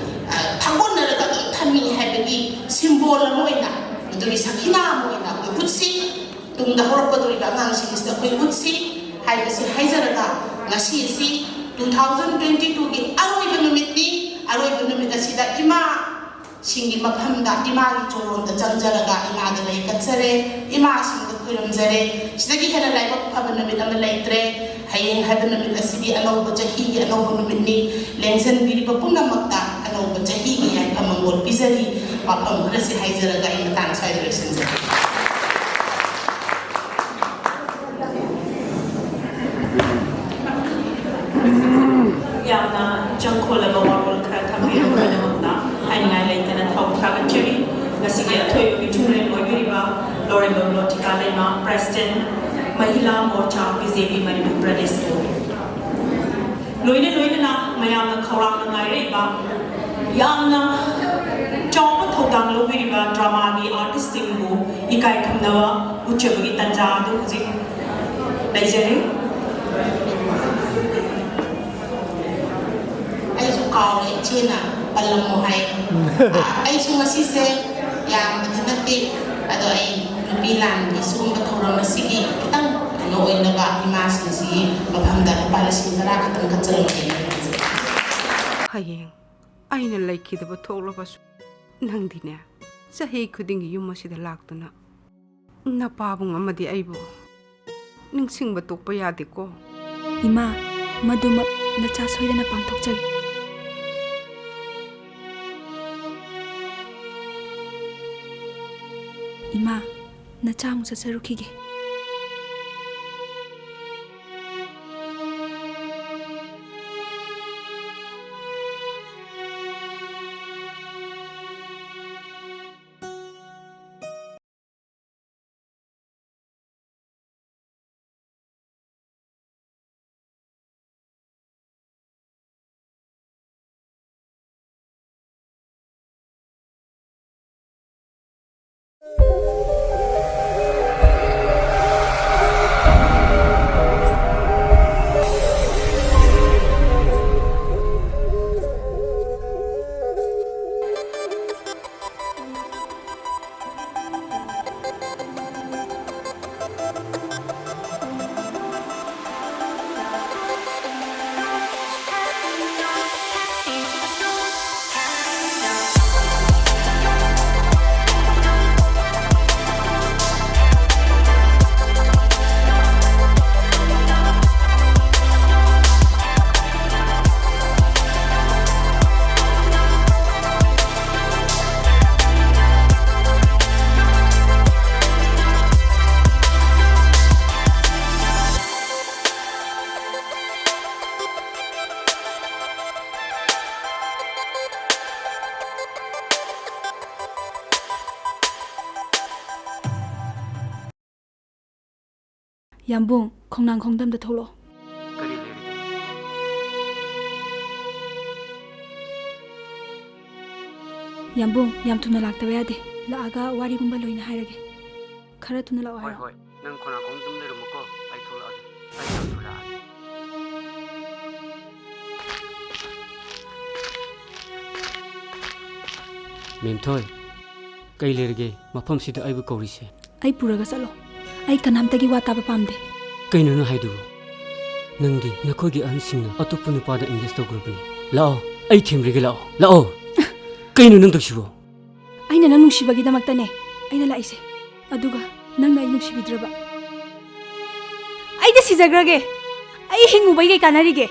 ꯑ, ꯊꯥꯒꯣꯟꯅꯔꯒ ꯑꯗꯨꯝ ꯊꯝꯃꯤ ꯍꯥꯏꯕꯒꯤ symbol ꯑꯃ ꯑꯣꯏꯅ, ꯑꯗꯨꯒꯤ ꯁꯈꯤꯅꯥ ꯑꯃ ꯑꯣꯏꯅ ꯑꯩꯈꯣꯏ ꯎꯠꯁꯤ꯫ ꯇꯨꯡꯗ ꯍꯧꯔꯛꯀꯗꯧꯔꯤꯕ ꯑꯉꯥꯡꯁꯤꯡꯁꯤꯗ ꯑꯩꯈꯣꯏ ꯎꯠꯁꯤ ꯍꯥꯏꯕꯁꯤ ꯍꯥꯏꯖꯔꯒ, ꯉꯁꯤ ꯑꯁꯤ two thousand twenty twoꯒꯤ ꯑꯔꯣꯏꯕ ꯅꯨꯃꯤꯠꯅꯤ꯫ ꯑꯔꯣꯏꯕ ꯅꯨꯃꯤꯠ ꯑꯁꯤꯗ ꯏꯃꯥ ꯁꯤꯡꯒꯤ ꯃꯐꯝꯗ ꯏꯃꯥꯒꯤ ꯆꯣꯂꯣꯝꯗ ꯆꯪꯖꯔꯒ ꯏꯃꯥꯗ ꯂꯩ ꯀꯠꯆꯔꯦ, ꯏꯃꯥꯁꯤꯡꯗ ꯈꯨꯔꯨꯝꯖꯔꯦ꯫ ꯁꯤꯗꯒꯤ ꯍꯦꯟꯅ ꯂꯥꯏꯕꯛ ꯐꯕ ꯅꯨꯃꯤꯠ ꯑꯃ ꯂꯩꯇ꯭ꯔꯦ꯫ ꯍꯌꯦꯡ ꯍꯥꯏꯕ ꯅꯨꯃꯤꯠ ꯑꯁꯤꯗꯤ ꯑꯅꯧꯕ ꯆꯍꯤꯒꯤ ꯑꯅꯧꯕ ꯅꯨꯃꯤꯠꯅꯤ꯫ ꯂꯦꯡꯖꯟꯕꯤꯔꯤꯕ ꯄꯨꯝꯅꯃꯛꯇ ꯑꯅꯧꯕ ꯆꯍꯤꯒꯤ ꯌꯥꯏꯐ ꯃꯪꯒꯣꯜ ꯄꯤꯖꯔꯤ꯫ ꯋꯥꯐꯝ ꯈꯔꯁꯤ ꯍꯥꯏꯖꯔꯒ ꯑꯩ ꯃꯇꯥꯡ ꯁ꯭ꯋꯥꯏꯗ ꯂꯣꯏꯁꯤꯟꯖꯔꯦ꯫ ꯌꯥꯝꯅ ꯏꯆꯪ ꯈꯣꯜꯂꯕ ꯋꯥꯔꯣꯜ ꯈꯔ ꯊꯝꯕꯤꯔꯛꯄꯒꯤꯗꯃꯛꯇ ꯍꯥꯏꯅꯤꯡꯉꯥꯏ ꯂꯩꯇꯅ ꯊꯥꯒꯠꯆꯔꯤ꯫ ꯉꯁꯤꯒꯤ ꯑꯊꯣꯏꯕ ꯃꯤꯊꯨꯡꯂꯦꯟ ꯑꯣꯏꯕꯤꯔꯤꯕ ꯂꯣꯔꯦꯟꯕꯝ ꯂꯣꯇꯤꯀꯥ ꯂꯩꯃ, President, ꯃꯍꯤꯂꯥ ꯃꯣꯔꯆꯥ, ꯕꯤ ꯖꯦ ꯄꯤ ꯃꯅꯤꯄꯨꯔ ꯄ꯭ꯔꯗꯦꯁꯄꯨ꯫ ꯂꯣꯏꯅ ꯂꯣꯏꯅꯅ ꯃꯌꯥꯝꯅ ꯈꯧꯔꯥꯡꯅ ꯉꯥꯏꯔꯛꯏꯕ, ꯌꯥꯝꯅ ꯆꯥꯎꯕ ꯊꯧꯗꯥꯡ ꯂꯧꯕꯤꯔꯤꯕ dramaꯒꯤ artistꯁꯤꯡꯕꯨ ꯏꯀꯥꯏ ꯈꯨꯝꯅꯕ ꯎꯠꯆꯕꯒꯤ ꯇꯥꯟꯖꯥ ꯑꯗꯨ ꯍꯧꯖꯤꯛ ꯂꯩꯖꯔꯤ꯫ ꯑꯩꯁꯨ ꯀꯥꯎꯔꯦ, ꯏꯆꯦꯅ ꯄꯜꯂꯝꯃꯣ ꯍꯥꯏ꯫ ꯑ, ꯑꯩꯁꯨ ꯉꯁꯤꯁꯦ ꯌꯥꯝꯕꯗꯤ ꯅꯠꯇꯦ, ꯑꯗꯣ ꯑꯩ ꯅꯨꯄꯤ ꯂꯥꯟꯒꯤ ꯁꯤꯒꯨꯝꯕ ꯊꯧꯔꯝ ꯑꯁꯤꯒꯤ ꯈꯤꯇꯪ ꯀꯩꯅꯣ ꯑꯣꯏꯅꯕ ꯏꯃꯥꯁꯤꯡꯁꯤꯒꯤ ꯃꯐꯝꯗ ꯂꯨꯄꯥ ꯂꯤꯁꯤꯡ ꯇꯔꯥ ꯈꯛꯇꯪ ꯀꯠꯆꯔꯝꯒꯦ꯫ ꯍꯌꯦꯡ ꯑꯩꯅ ꯂꯩꯈꯤꯗꯕ ꯊꯣꯛꯂꯕꯁꯨ, ꯅꯪꯗꯤꯅꯦ, ꯆꯍꯤ ꯈꯨꯗꯤꯡꯒꯤ ꯌꯨꯝ ꯑꯁꯤꯗ ꯂꯥꯛꯇꯨꯅ ꯅꯄꯥꯕꯨꯡ ꯑꯃꯗꯤ ꯑꯩꯕꯨ ꯅꯤꯡꯁꯤꯡꯕ ꯇꯣꯛꯄ ꯌꯥꯗꯦꯀꯣ꯫ ꯏꯃꯥ, ꯃꯗꯨꯃꯛ ꯅꯆꯥ ꯁꯣꯏꯗꯅ ꯄꯥꯡꯊꯣꯛꯆꯒꯦ꯫ ꯏꯃꯥ, ꯅꯆꯥ ꯑꯃꯨꯛ ꯆꯠꯆꯔꯨꯈꯤꯒꯦ꯫ ꯌꯥꯝꯕꯨꯡ, ꯈꯣꯡꯅꯥꯡꯈꯣꯡꯗ ꯑꯝꯇ ꯊꯣꯛꯂꯛꯑꯣ꯫ ꯀꯔꯤ ꯂꯩꯔꯒꯦ? ꯌꯥꯝꯕꯨꯡ, ꯌꯥꯝ ꯊꯨꯅ ꯂꯥꯛꯇꯕ ꯌꯥꯗꯦ꯫ ꯂꯥꯛꯑꯒ ꯋꯥꯔꯤꯒꯨꯝꯕ ꯂꯣꯏꯅ ꯍꯥꯏꯔꯒꯦ꯫ ꯈꯔ ꯊꯨꯅ ꯂꯥꯛꯑꯣ ꯍꯣꯏ, ꯍꯥꯏꯔꯣ꯫ ꯍꯣꯏ꯫ ꯅꯪ ꯈꯣꯡꯅꯥꯡꯈꯣꯡꯗ ꯑꯗꯨꯝ ꯂꯩꯔꯝꯃꯨꯀꯣ꯫ ꯑꯩ ꯊꯣꯛꯂꯛꯑꯒꯦ꯫ ꯑꯩ ꯌꯥꯝ ꯊꯨꯅ ꯂꯥꯛꯑꯒꯦ꯫ ꯃꯦꯝꯊꯣꯏ, ꯀꯩ ꯂꯩꯔꯒꯦ ꯃꯐꯝꯁꯤꯗ ꯑꯩꯕꯨ ꯀꯧꯔꯤꯁꯦ? ꯑꯩ ꯄꯨꯔꯒ ꯆꯠꯂꯣ꯫ ꯑꯩ ꯀꯅꯥꯝꯇꯒꯤ ꯋꯥ ꯇꯥꯕ ꯄꯥꯝꯗꯦ꯫ ꯀꯩꯅꯣ ꯅꯪ ꯍꯥꯏꯗꯨꯕꯨ? ꯅꯪꯗꯤ ꯅꯈꯣꯏꯒꯤ ꯑꯍꯟꯁꯤꯡꯅ ꯑꯇꯣꯞꯄ ꯅꯨꯄꯥꯗ engage ꯇꯧꯈ꯭ꯔꯕꯅꯤ꯫ ꯂꯥꯛꯑꯣ, ꯑꯩ ꯊꯦꯝꯕꯤꯔꯒꯦ, ꯂꯥꯛꯑꯣ, ꯂꯥꯛꯑꯣ꯫ ꯀꯩꯅꯣ ꯅꯪ ꯇꯧꯁꯤꯕꯣ? ꯑꯩꯅ ꯅꯪ ꯅꯨꯡꯁꯤꯕꯒꯤꯗꯃꯛꯇꯅꯦ ꯑꯩꯅ ꯂꯥꯛꯏꯁꯦ꯫ ꯑꯗꯨꯒ ꯅꯪꯅ ꯑꯩ ꯅꯨꯡꯁꯤꯕꯤꯗ꯭ꯔꯕ? ꯑꯩꯗꯤ ꯁꯤꯖꯈ꯭ꯔꯒꯦ꯫ ꯑꯩ ꯍꯤꯡꯉꯨꯕꯩ ꯀꯩ ꯀꯥꯟꯅꯔꯤꯒꯦ?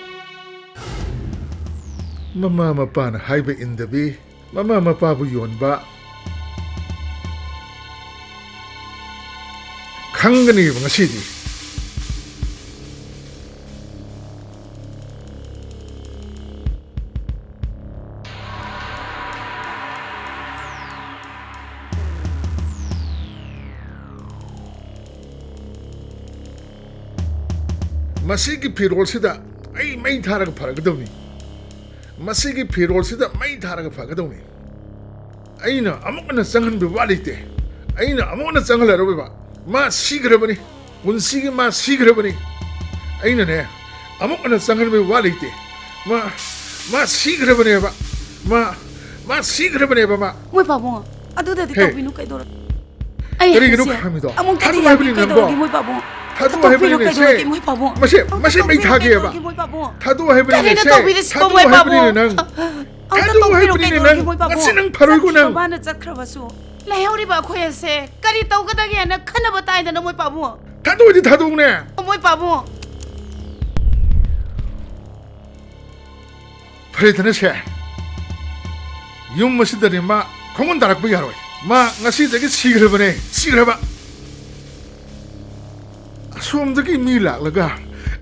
ꯃꯃꯥ ꯃꯄꯥꯅ ꯍꯥꯏꯕ ꯏꯟꯗꯕꯤ, ꯃꯃꯥ ꯃꯄꯥꯕꯨ ꯌꯣꯟꯕ ꯈꯪꯒꯅꯤꯕ ꯉꯁꯤꯗꯤ꯫ ꯃꯁꯤꯒꯤ ꯐꯤꯔꯣꯜꯁꯤꯗ ꯑꯩ ꯃꯩ ꯊꯥꯔꯒ ꯐꯔꯒꯗꯧꯅꯤ꯫ ꯃꯁꯤꯒꯤ ꯐꯤꯔꯣꯜꯁꯤꯗ ꯃꯩ ꯊꯥꯔꯒ ꯐꯒꯗꯧꯅꯤ꯫ ꯑꯩꯅ ꯑꯃꯨꯛ ꯍꯟꯅ ꯆꯪꯍꯟꯕ ꯋꯥ ꯂꯩꯇꯦ꯫ ꯑꯩꯅ ꯑꯃꯨꯛ ꯍꯟꯅ ꯆꯪꯍꯜꯂꯔꯣꯏꯕ꯫ ꯃꯥ ꯁꯤꯈ꯭ꯔꯕꯅꯤ꯫ ꯄꯨꯟꯁꯤꯒꯤ ꯃꯥ ꯁꯤꯈ꯭ꯔꯕꯅꯤ꯫ ꯑꯩꯅꯅꯦ, ꯑꯃꯨꯛ ꯍꯟꯅ ꯆꯪꯍꯟꯕ ꯋꯥ ꯂꯩꯇꯦ꯫ ꯃꯥ, ꯃꯥ ꯁꯤꯈ꯭ꯔꯕꯅꯦꯕ꯫ ꯃꯥ, ꯃꯥ ꯁꯤꯈ꯭ꯔꯕꯅꯦꯕ ꯃꯥ꯫ ꯃꯣꯏ ꯄꯥꯕꯨꯡ, ꯑꯗꯨꯗꯗꯤ ꯍꯦ꯫ ꯇꯧꯕꯤꯅꯨ, ꯀꯩꯗꯧꯔ-, ꯑꯩ ꯀꯔꯤꯒꯤꯅꯣ ꯍꯥꯏꯁꯦ ꯈꯥꯝꯃꯤꯗꯣ? ꯑꯃꯨꯛꯇꯗꯤ ꯊꯥꯗꯣꯛꯑꯣ ꯍꯥꯏꯕꯅꯤ ꯌꯥꯗꯦ, ꯅꯪꯕꯣ꯫ ꯀꯩꯗꯧꯔꯒꯦ ꯃꯣꯏ ꯄꯥꯕꯨꯡ? ꯊꯥꯗꯣꯛꯑꯣ ꯇꯧꯕꯤꯅꯨ, ꯍꯥꯏꯕꯅꯤꯅꯦ, ꯁꯦ꯫ ꯀꯩꯗꯧꯔꯒꯦ ꯃꯣꯏ ꯄꯥꯕꯨꯡ? ꯃꯁꯤ, ꯃꯁꯤ ꯃꯩ ꯇꯧꯕꯤꯅꯨ, ꯊꯥꯒꯦꯕ꯫ ꯀꯩꯗꯧꯔꯒꯦ ꯃꯣꯏ ꯄꯥꯕꯨꯡ? ꯊꯥꯗꯣꯛꯑꯣ ꯍꯥꯏꯕꯅꯤꯅꯦ, ꯀꯔꯤꯅꯣ ꯁꯦ꯫ ꯇꯧꯕꯤꯔꯤꯁꯤꯕꯣ, ꯊꯥꯗꯣꯛꯑꯣ ꯃꯣꯏ ꯍꯥꯏꯕꯅꯤꯅꯦ ꯄꯥꯕꯨꯡ? ꯅꯪ꯫ ꯑꯝꯇ ꯊꯥꯗꯣꯛꯑꯣ ꯇꯧꯕꯤꯔꯣ, ꯍꯥꯏꯕꯅꯤꯅꯦ ꯀꯩꯗꯧꯔꯒꯦ ꯅꯪ꯫ ꯃꯣꯏ ꯄꯥꯕꯨꯡ? ꯉꯁꯤ ꯅꯪ ꯐꯔꯣꯏꯀꯣ ꯆꯠꯈꯤꯕ ꯅꯪ꯫ ꯃꯥꯅ ꯆꯠꯈ꯭ꯔꯕꯁꯨ ꯂꯩꯍꯧꯔꯤꯕ ꯑꯩꯈꯣꯏ ꯑꯁꯦ ꯀꯔꯤ ꯇꯧꯒꯗꯒꯦꯅ ꯈꯟꯅꯕ ꯇꯥꯏꯗꯅ ꯃꯣꯏ ꯄꯥꯕꯨꯡ꯫ ꯊꯥꯗꯣꯛꯑꯣꯗꯤ ꯊꯥꯗꯣꯛꯎꯅꯦ꯫ ꯃꯣꯏ ꯄꯥꯕꯨꯡ꯫ ꯐꯔꯦꯗꯅ ꯁꯦ, ꯌꯨꯝ ꯑꯁꯤꯗꯗꯤ ꯃꯥ ꯈꯣꯡꯒꯨꯟ ꯇꯥꯔꯛꯄ ꯌꯥꯔꯣꯏ꯫ ꯃꯥ ꯉꯁꯤꯗꯒꯤ ꯁꯤꯈ꯭ꯔꯕꯅꯦ, ꯁꯤꯈ꯭ꯔꯕ꯫ ꯑꯁꯣꯝꯗꯒꯤ ꯃꯤ ꯂꯥꯛꯂꯒ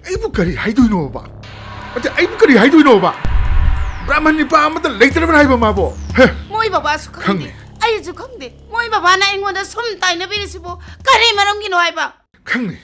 ꯑꯩꯕꯨ ꯀꯔꯤ ꯍꯥꯏꯗꯣꯏꯅꯣꯕ? ꯑꯗ ꯑꯩꯕꯨ ꯀꯔꯤ ꯍꯥꯏꯗꯣꯏꯅꯣꯕ? ꯕ꯭ꯔꯥꯍꯃꯟ ꯅꯤꯄꯥ ꯑꯃꯠꯇ ꯂꯩꯇ꯭ꯔꯕꯅ ꯍꯥꯏꯕ ꯃꯥꯕꯣ? ꯍꯦ? ꯃꯣꯏ ꯕꯕꯥꯁꯨ ꯈꯪꯗꯦ, ꯈꯪꯉꯦ꯫ ꯑꯩꯁꯨ ꯈꯪꯗꯦ꯫ ꯃꯣꯏ ꯕꯕꯥꯅ ꯑꯩꯉꯣꯟꯗ ꯁꯨꯝ ꯇꯥꯏꯅꯕꯤꯔꯤꯁꯤꯕꯨ ꯀꯔꯤ ꯃꯔꯝꯒꯤꯅꯣ ꯍꯥꯏꯕ? ꯈꯪꯉꯦ꯫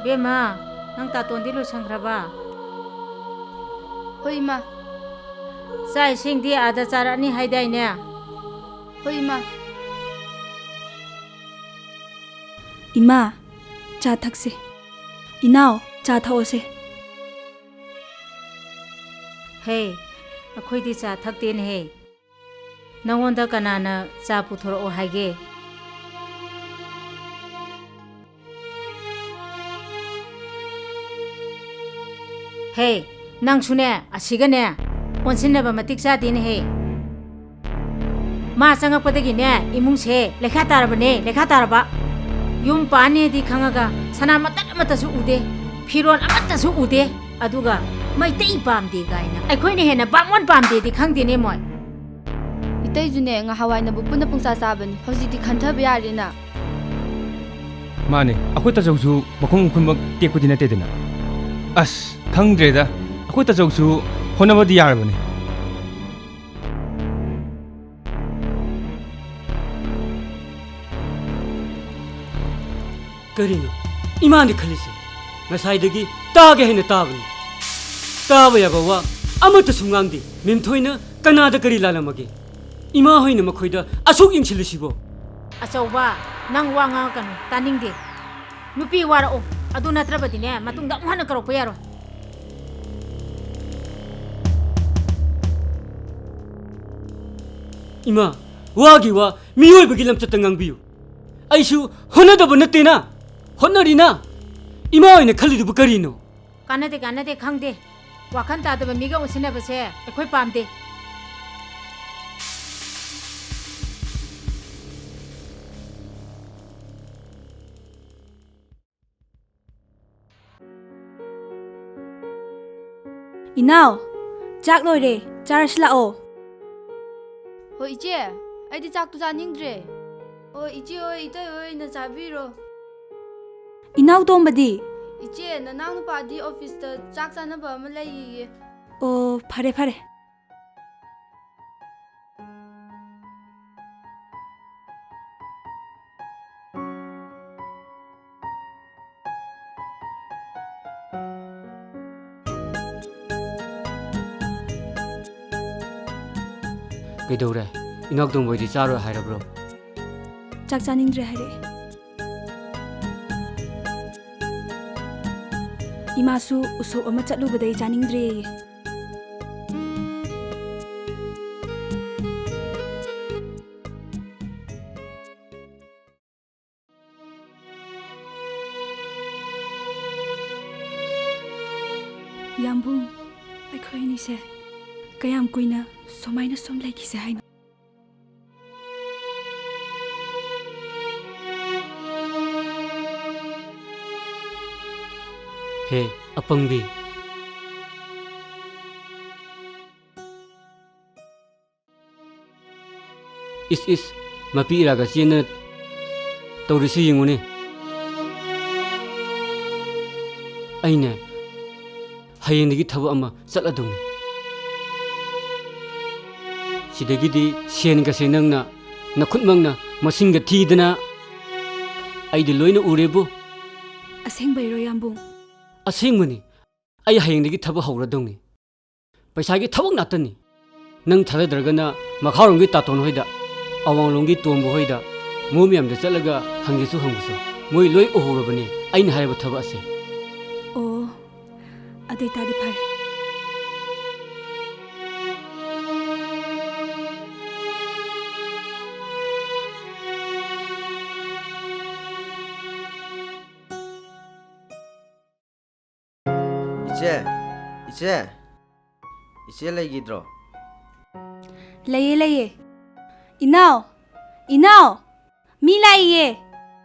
ꯕꯦꯝꯃ, ꯅꯪ ꯇꯥꯇꯣꯟꯗꯤ ꯂꯣꯏꯁꯟꯈ꯭ꯔꯕ? ꯍꯣꯏ, ꯏꯃꯥ꯫ ꯆꯥꯛ ꯏꯁꯤꯡꯗꯤ ꯑꯥꯗ ꯆꯥꯔꯛꯑꯅꯤ ꯍꯥꯏꯗꯥꯏꯅꯦ? ꯍꯣꯏ, ꯏꯃꯥ꯫ ꯏꯃꯥ, ꯆꯥ ꯊꯛꯁꯦ꯫ ꯏꯅꯥꯎ, ꯆꯥ ꯊꯛꯑꯣꯁꯦ꯫ ꯍꯦ, ꯑꯩꯈꯣꯏꯗꯤ ꯆꯥ ꯊꯛꯇꯦꯅꯦꯍꯦ꯫ ꯅꯉꯣꯟꯗ ꯀꯅꯥꯅ ꯆꯥ ꯄꯨꯊꯣꯔꯛꯑꯣ ꯍꯥꯏꯒꯦ? ꯍꯦ, ꯅꯪꯁꯨꯅꯦ, ꯑꯁꯤꯒꯅꯦ, ꯑꯣꯟꯁꯤꯟꯅꯕ ꯃꯇꯤꯛ ꯆꯥꯗꯦꯅꯦꯍꯦ꯫ ꯃꯥ ꯆꯪꯉꯛꯄꯗꯒꯤꯅꯦ, ꯏꯃꯨꯡꯁꯦ ꯂꯩꯈꯥ ꯇꯥꯔꯕꯅꯦ, ꯂꯩꯈꯥ ꯇꯥꯔꯕ꯫ ꯌꯨꯝ ꯄꯥꯟꯅꯦꯗꯤ ꯈꯪꯉꯒ ꯁꯅꯥ ꯃꯇꯠ ꯑꯃꯠꯇꯁꯨ ꯎꯗꯦ, ꯐꯤꯔꯣꯜ ꯑꯃꯠꯇꯁꯨ ꯎꯗꯦ꯫ ꯑꯗꯨꯒ ꯃꯩꯇꯩ ꯄꯥꯝꯗꯦ ꯀꯥꯏꯅ ꯑꯩꯈꯣꯏꯅ ꯍꯦꯟꯅ ꯕꯥꯃꯣꯟ ꯄꯥꯝꯗꯦꯗꯤ ꯈꯪꯗꯦꯅꯦ ꯃꯣꯏ꯫ ꯏꯇꯩꯁꯨꯅꯦ, ꯉꯍꯥꯟꯋꯥꯏꯅꯕꯨ ꯄꯨꯟꯅ ꯄꯨꯡꯆꯥ ꯆꯥꯕꯅꯤ, ꯍꯧꯖꯤꯛꯇꯤ ꯈꯟꯊꯕ ꯌꯥꯔꯦꯅ꯫ ꯃꯥꯅꯦ, ꯑꯩꯈꯣꯏ ꯇꯥꯆꯧꯁꯨ ꯃꯈꯣꯡ ꯃꯈꯨꯟꯃꯛ ꯇꯦꯛꯄꯗꯤ ꯅꯠꯇꯦꯗꯅ꯫ ꯑꯁ, ꯈꯪꯗ꯭ꯔꯦꯗ, ꯑꯩꯈꯣꯏ ꯇꯥꯆꯧꯁꯨ ꯍꯣꯠꯅꯕꯗꯤ ꯌꯥꯔꯕꯅꯦ꯫ ꯀꯔꯤꯅꯣ ꯏꯃꯥꯅ ꯈꯜꯂꯤꯁꯦ? ꯉꯁꯥꯏꯗꯒꯤ ꯇꯥꯒꯦ ꯍꯥꯏꯅ ꯇꯥꯕꯅꯤ꯫ ꯇꯥꯕ ꯌꯥꯕ ꯋꯥ ꯑꯃꯠꯇꯁꯨ ꯉꯥꯡꯗꯦ꯫ ꯃꯦꯝꯊꯣꯏꯅ ꯀꯅꯥꯗ ꯀꯔꯤ ꯂꯥꯜꯂꯝꯃꯒꯦ? ꯏꯃꯥ ꯍꯣꯏꯅ ꯃꯈꯣꯏꯗ ꯑꯁꯨꯛ ꯌꯦꯡꯁꯤꯜꯂꯤꯁꯤꯕꯣ? ꯑꯆꯧꯕ, ꯅꯪ ꯋꯥ ꯉꯥꯡꯉꯛꯀꯅꯨ, ꯇꯥꯅꯤꯡꯗꯦ꯫ ꯅꯨꯄꯤ ꯋꯥꯔꯛꯑꯣ, ꯑꯗꯨ ꯅꯠꯇ꯭ꯔꯕꯗꯤꯅꯦ, ꯃꯇꯨꯡꯗ ꯑꯃꯨꯛ ꯍꯟꯅ ꯀꯧꯔꯛꯄ ꯌꯥꯔꯣꯏ꯫ ꯏꯃꯥ, ꯋꯥꯒꯤ ꯋꯥ, ꯃꯤꯑꯣꯏꯕꯒꯤ ꯂꯝꯆꯠꯇ ꯉꯥꯡꯕꯤꯌꯨ꯫ ꯑꯩꯁꯨ ꯍꯣꯠꯅꯗꯕ ꯅꯠꯇꯦꯅ, ꯍꯣꯠꯅꯔꯤꯅ꯫ ꯏꯃꯥ ꯑꯣꯏꯅ ꯈꯜꯂꯤꯗꯨꯕꯨ ꯀꯔꯤꯅꯣ? ꯀꯥꯟꯅꯗꯦ, ꯀꯥꯟꯅꯗꯦ, ꯈꯪꯗꯦ꯫ ꯋꯥꯈꯜ ꯇꯥꯗꯕ ꯃꯤꯒ ꯑꯣꯟꯁꯤꯟꯅꯕꯁꯦ ꯑꯩꯈꯣꯏ ꯄꯥꯝꯗꯦ꯫ ꯏꯅꯥꯎ, ꯆꯥꯛ ꯂꯣꯏꯔꯦ, ꯆꯥꯔꯁꯤ ꯂꯥꯛꯑꯣ꯫ ꯍꯣꯏ ꯏꯆꯦ, ꯑꯩꯗꯤ ꯆꯥꯛꯇꯨ ꯆꯥꯅꯤꯡꯗ꯭ꯔꯦ꯫ ꯑꯣ ꯏꯆꯦ ꯍꯣꯏ, ꯏꯇꯩ ꯍꯣꯏ ꯑꯣꯏꯅ ꯆꯥꯕꯤꯔꯣ꯫ ꯏꯅꯥꯎ ꯇꯣꯝꯕꯗꯤ? ꯏꯆꯦ, ꯅꯅꯥꯎ ꯅꯨꯄꯥꯗꯤ ꯑꯣꯐꯤꯁꯇ ꯆꯥꯛ ꯆꯥꯅꯕ ꯑꯃ ꯂꯩꯌꯦꯌꯦ꯫ ꯑꯣ, ꯐꯔꯦ ꯐꯔꯦ꯫ ꯀꯩꯗꯧꯔꯦ? ꯏꯅꯥꯎꯇꯣꯝꯕ ꯍꯣꯏꯗꯤ ꯆꯥꯔꯣꯏ ꯍꯥꯏꯔꯕ꯭ꯔꯣ? ꯆꯥꯛ ꯆꯥꯅꯤꯡꯗ꯭ꯔꯦ ꯍꯥꯏꯔꯛꯑꯦ꯫ ꯏꯃꯥꯁꯨ ꯎꯁꯣꯞ ꯑꯃ ꯆꯠꯂꯨꯕꯗꯩ ꯆꯥꯅꯤꯡꯗ꯭ꯔꯦꯌꯦ꯫ ꯌꯥꯝꯕꯨꯡ, ꯑꯩꯈꯣꯏ ꯑꯅꯤꯁꯦ ꯀꯌꯥꯝ ꯀꯨꯏꯅ ꯁꯨꯃꯥꯏꯅ ꯁꯨꯝ ꯂꯩꯈꯤꯁꯦ ꯍꯥꯏꯅꯣ? ꯍꯦ, ꯑꯄꯪꯕꯤ꯫ ꯏꯁ, ꯏꯁ, ꯃꯄꯤ ꯏꯔꯥꯒ ꯆꯦꯟꯗꯅ ꯇꯧꯔꯤꯁꯤ ꯌꯦꯡꯉꯨꯅꯦ꯫ ꯑꯩꯅꯦ, ꯍꯌꯦꯡꯗꯒꯤ ꯊꯕꯛ ꯑꯃ ꯆꯠꯂꯗꯧꯅꯤ꯫ ꯁꯤꯗꯒꯤꯗꯤ ꯁꯦꯟꯒꯁꯦ ꯅꯪꯅ ꯅꯈꯨꯠꯃꯛꯅ ꯃꯁꯤꯡꯒ ꯊꯤꯗꯅ ꯑꯩꯗꯤ ꯂꯣꯏꯅ ꯎꯔꯦꯕꯨ꯫ ꯑꯁꯦꯡꯕꯩꯔꯣ, ꯌꯥꯝꯕꯨꯡ? ꯑꯁꯦꯡꯕꯅꯤ꯫ ꯑꯩ ꯍꯌꯦꯡꯗꯒꯤ ꯊꯕꯛ ꯍꯧꯔꯗꯧꯅꯤ꯫ ꯄꯩꯁꯥꯒꯤ ꯊꯕꯛ ꯉꯥꯛꯇꯅꯤ꯫ ꯅꯪ ꯊꯥꯖꯗ꯭ꯔꯒꯅ ꯃꯈꯥꯔꯣꯝꯒꯤ ꯇꯥꯇꯣꯟ ꯍꯣꯏꯗ, ꯑꯋꯥꯡꯂꯣꯝꯒꯤ ꯇꯣꯝꯕ ꯍꯣꯏꯗ, ꯃꯣꯏ ꯃꯌꯥꯝꯗ ꯆꯠꯂꯒ ꯍꯪꯒꯦꯁꯨ ꯍꯪꯉꯨꯁꯨ꯫ ꯃꯣꯏ ꯂꯣꯏ ꯎꯍꯧꯔꯕꯅꯦ ꯑꯩꯅ ꯍꯥꯏꯔꯤꯕ ꯊꯕꯛ ꯑꯁꯦ꯫ ꯑꯣ, ꯑꯗꯨ ꯑꯣꯏꯇꯥꯗꯤ ꯐꯔꯦ꯫ ꯏꯆꯦ, ꯏꯆꯦ, ꯏꯆꯦ ꯂꯩꯈꯤꯗ꯭ꯔꯣ? ꯂꯩꯌꯦ, ꯂꯩꯌꯦ꯫ ꯏꯅꯥꯎ, ꯏꯅꯥꯎ, ꯃꯤ ꯂꯥꯛꯏꯌꯦ꯫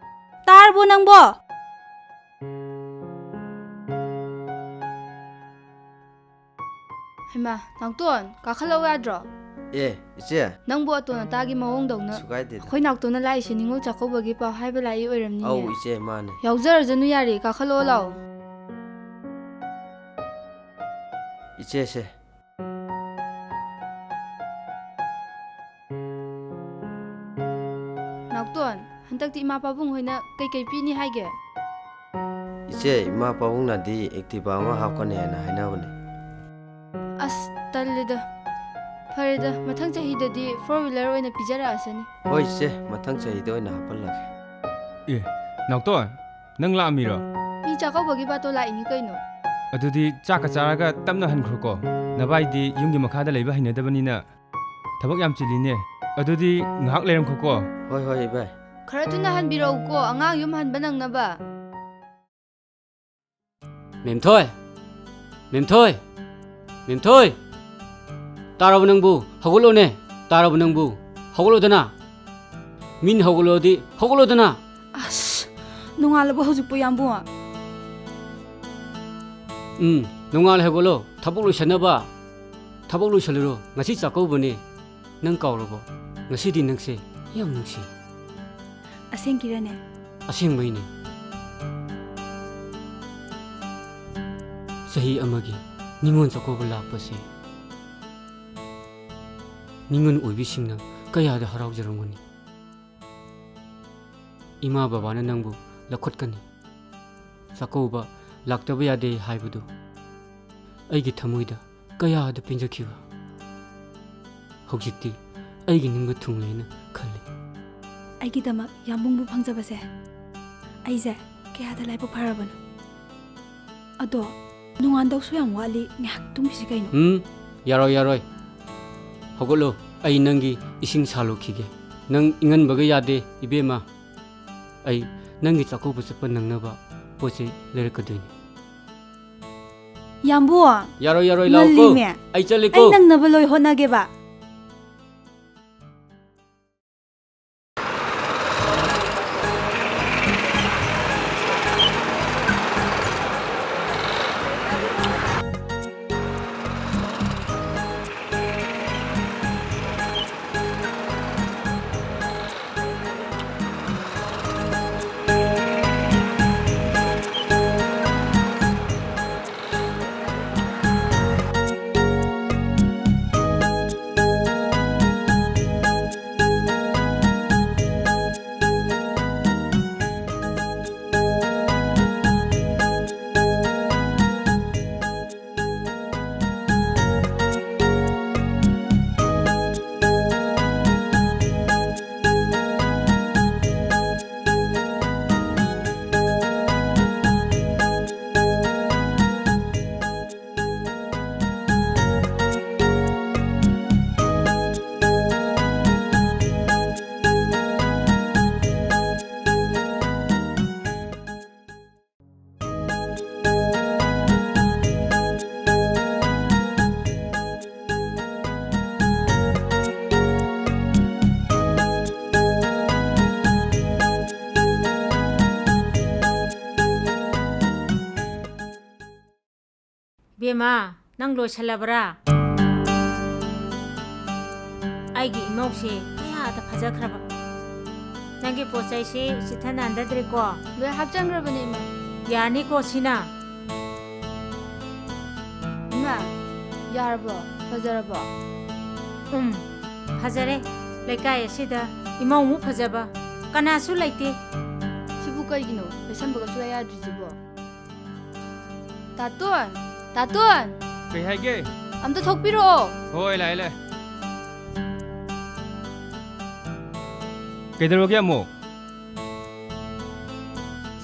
ꯇꯥꯔꯕꯣ ꯅꯪꯕꯣ? ꯍꯩꯃꯥ, ꯅꯥꯎꯇꯣꯟ, ꯀꯥꯈꯠꯂꯛꯎ ꯌꯥꯗ꯭ꯔꯣ? ꯑꯦ, ꯏꯆꯦ꯫ ꯅꯪꯕꯨ ꯑꯇꯣꯟ ꯑꯇꯥꯒꯤ ꯃꯑꯣꯡꯗꯧꯅ꯫ ꯀꯩꯁꯨ ꯀꯥꯏꯗꯦꯗ꯫ ꯑꯩꯈꯣꯏ ꯅꯥꯎꯇꯣꯟꯅ ꯂꯥꯛꯏꯁꯦ ꯅꯤꯉꯣꯜ ꯆꯥꯛꯀꯧꯕꯒꯤ ꯄꯥꯎ ꯍꯥꯏꯕ ꯂꯥꯛꯏ ꯑꯣꯏꯔꯝꯅꯤꯅꯦ꯫ ꯑꯧ, ꯏꯆꯦ, ꯃꯥꯅꯦ꯫ ꯌꯥꯎꯖꯔꯖꯅꯨ ꯌꯥꯔꯦ, ꯀꯥꯈꯠꯂꯛꯑꯣ ꯂꯥꯛꯑꯣ꯫ ꯏꯆꯦꯁꯦ꯫ ꯅꯥꯎꯇꯣꯟ, ꯍꯟꯗꯛꯇꯤ ꯏꯃꯥ ꯄꯥꯕꯨꯡ ꯍꯣꯏꯅ ꯀꯩꯀꯩ ꯄꯤꯅꯤ ꯍꯥꯏꯒꯦ? ꯏꯆꯦ, ꯏꯃꯥ ꯄꯥꯕꯨꯡꯅꯗꯤ Activa ꯑꯃ ꯍꯥꯞꯀꯅꯤ ꯍꯥꯏꯅ ꯍꯥꯏꯅꯕꯅꯦ꯫ ꯑꯁ, ꯇꯜꯂꯤꯗ꯫ ꯐꯔꯦꯗ, ꯃꯊꯪ ꯆꯍꯤꯗꯗꯤ four wheeler ꯑꯣꯏꯅ ꯄꯤꯖꯔꯛꯑꯁꯅꯤ꯫ ꯍꯣꯏ ꯏꯆꯦ, ꯃꯊꯪ ꯆꯍꯤꯗ ꯑꯣꯏꯅ ꯍꯥꯞꯍꯜꯂꯒꯦ꯫ ꯑꯦ, ꯅꯥꯎꯇꯣꯟ, ꯅꯪ ꯂꯥꯛꯑꯝꯃꯤꯔꯣ? ꯃꯤ ꯆꯥꯛꯀꯧꯕꯒꯤ ꯕꯥꯇꯣꯟ ꯂꯥꯛꯏꯅꯤ ꯀꯩꯅꯣ꯫ ꯑꯗꯨꯗꯤ ꯆꯥꯛꯀ ꯆꯥꯔꯒ ꯇꯞꯅ ꯍꯟꯈ꯭ꯔꯣꯀꯣ꯫ ꯅꯕꯥꯏꯗꯤ ꯌꯨꯝꯒꯤ ꯃꯈꯥꯗ ꯂꯩꯕ ꯍꯩꯅꯗꯕꯅꯤꯅ ꯊꯕꯛ ꯌꯥꯝ ꯆꯤꯜꯂꯤꯅꯦ꯫ ꯑꯗꯨꯗꯤ ꯉꯥꯏꯍꯥꯛ ꯂꯩꯔꯝꯈꯣꯀꯣ꯫ ꯍꯣꯏ, ꯍꯣꯏ, ꯏꯕꯥꯏ꯫ ꯈꯔ ꯊꯨꯅ ꯍꯟꯕꯤꯔꯛꯎꯀꯣ, ꯑꯉꯥꯡ ꯌꯨꯝ ꯍꯟꯕ ꯅꯪꯅꯕ꯫ ꯃꯦꯝꯊꯣꯏ! ꯃꯦꯝꯊꯣꯏ! ꯃꯦꯝꯊꯣꯏ! ꯇꯥꯔꯕ ꯅꯪꯕꯨ? ꯍꯧꯒꯠꯂꯣꯅꯦ! ꯇꯥꯔꯕ ꯅꯪꯕꯨ? ꯍꯧꯒꯠꯂꯣꯗꯅ! ꯃꯤꯅ ꯍꯧꯒꯠꯂꯣꯗꯤ ꯍꯧꯒꯠꯂꯣꯗꯅ! ꯑꯁ, ꯅꯣꯡꯉꯥꯜꯂꯕ ꯍꯧꯖꯤꯛꯄꯨ, ꯌꯥꯝꯕꯨꯡ? ꯎꯝ, ꯅꯣꯡꯉꯥꯜꯂꯦ, ꯍꯧꯒꯠꯂꯣ꯫ ꯊꯕꯛ ꯂꯣꯏꯁꯟꯅꯕ꯫ ꯊꯕꯛ ꯂꯣꯏꯁꯜꯂꯨꯔꯣ꯫ ꯉꯁꯤ ꯆꯥꯛꯀꯧꯕꯅꯦ꯫ ꯅꯪ ꯀꯥꯎꯔꯕꯣ? ꯉꯁꯤꯗꯤ ꯅꯪꯁꯦ ꯌꯥꯝ ꯅꯨꯡꯁꯤ꯫ ꯑꯁꯦꯡꯀꯤꯔꯅꯦ? ꯑꯁꯦꯡꯕꯩꯅꯦ꯫ ꯆꯍꯤ ꯑꯃꯒꯤ ꯅꯤꯉꯣꯜ ꯆꯥꯛꯀꯧꯕ ꯂꯥꯛꯄꯁꯦ ꯅꯤꯉꯣꯜ ꯑꯣꯏꯕꯤꯁꯤꯡꯅ ꯀꯌꯥꯗ ꯍꯔꯥꯎꯖꯔꯝꯒꯅꯤ꯫ ꯏꯃꯥ ꯕꯕꯥꯅ ꯅꯪꯕꯨ ꯂꯧꯈꯠꯀꯅꯤ꯫ ꯆꯥꯛꯀꯧꯕ ꯂꯥꯛꯇꯕ ꯌꯥꯗꯦ ꯍꯥꯏꯕꯗꯨ ꯑꯩꯒꯤ ꯊꯃꯣꯏꯗ ꯀꯌꯥꯗ ꯄꯦꯟꯖꯈꯤꯕ꯫ ꯍꯧꯖꯤꯛꯇꯤ ꯑꯩꯒꯤ ꯅꯤꯡꯕ ꯊꯨꯡꯂꯦꯅ ꯈꯜꯂꯤ꯫ ꯑꯩꯒꯤꯗꯃꯛ ꯌꯥꯝꯕꯨꯡꯕꯨ ꯐꯪꯖꯕꯁꯦ ꯑꯩꯁꯦ ꯀꯌꯥꯗ ꯂꯥꯏꯕꯛ ꯐꯔꯕꯅꯣ꯫ ꯑꯗꯣ ꯅꯣꯡꯉꯥꯟꯗꯧꯁꯨ ꯌꯥꯝ ꯋꯥꯠꯂꯤ, ꯉꯥꯏꯍꯥꯛ ꯇꯨꯝꯈꯤꯁꯤ ꯀꯩꯅꯣ꯫ ꯎꯝ, ꯌꯥꯔꯣꯏ, ꯌꯥꯔꯣꯏ꯫ ꯍꯧꯒꯠꯂꯣ, ꯑꯩ ꯅꯪꯒꯤ ꯏꯁꯤꯡ ꯁꯥꯜꯂꯨꯈꯤꯒꯦ꯫ ꯅꯪ ꯏꯪꯍꯟꯕꯒ ꯌꯥꯗꯦ, ꯏꯕꯦꯝꯃ꯫ ꯑꯩ ꯅꯪꯒꯤ ꯆꯥꯛꯀꯧꯕ ꯆꯠꯄ ꯅꯪꯅꯕ ꯄꯣꯠ ꯆꯩ ꯂꯩꯔꯛꯀꯗꯣꯏꯅꯤ꯫ ꯌꯥꯝꯕꯨ! ꯌꯥꯔꯣꯏ, ꯌꯥꯔꯣꯏ, ꯂꯥꯛꯑꯣꯀꯣ꯫ ꯉꯜꯂꯤꯃꯦ꯫ ꯑꯩ ꯆꯠꯂꯦꯀꯣ꯫ ꯑꯩ ꯅꯪꯅꯕ ꯂꯣꯏ ꯍꯣꯠꯅꯒꯦꯕ꯫ ꯏꯃꯥ, ꯅꯪ ꯂꯣꯏꯁꯜꯂꯕ꯭ꯔꯥ? ꯑꯩꯒꯤ ꯏꯃꯧꯁꯦ ꯀꯌꯥꯗ ꯐꯖꯈ꯭ꯔꯕ꯫ ꯅꯪꯒꯤ ꯄꯣꯠ ꯆꯩꯁꯤ ꯆꯤꯠꯊ ꯅꯥꯟꯗꯗ꯭ꯔꯦꯀꯣ? ꯂꯣꯏ ꯍꯥꯞꯆꯟꯈ꯭ꯔꯕꯅꯦ, ꯏꯃꯥ꯫ ꯌꯥꯔꯅꯤꯀꯣ ꯁꯤꯅ? ꯏꯃꯥ, ꯌꯥꯔꯕꯣ? ꯐꯖꯔꯕꯣ? ꯎꯝ, ꯐꯖꯔꯦ꯫ ꯂꯩꯀꯥꯏ ꯑꯁꯤꯗ ꯏꯃꯧꯃꯨꯛ ꯐꯖꯕ ꯀꯅꯥꯁꯨ ꯂꯩꯇꯦ꯫ ꯁꯤꯕꯨ ꯀꯩꯒꯤꯅꯣ? ꯂꯩꯁꯟꯕꯒ ꯁꯨꯡꯌꯥ ꯌꯥꯗ꯭ꯔꯤꯁꯤꯕꯣ? ꯇꯥꯇꯣꯟ! ꯇꯥꯇꯣꯟ! ꯀꯩ ꯍꯥꯏꯒꯦ? ꯑꯝꯇ ꯊꯣꯛꯄꯤꯔꯛꯑꯣ꯫ ꯍꯣꯏ, ꯂꯥꯛꯑꯦ, ꯂꯥꯛꯑꯦ꯫ ꯀꯩꯗꯧꯔꯒꯦ ꯑꯃꯨꯛ?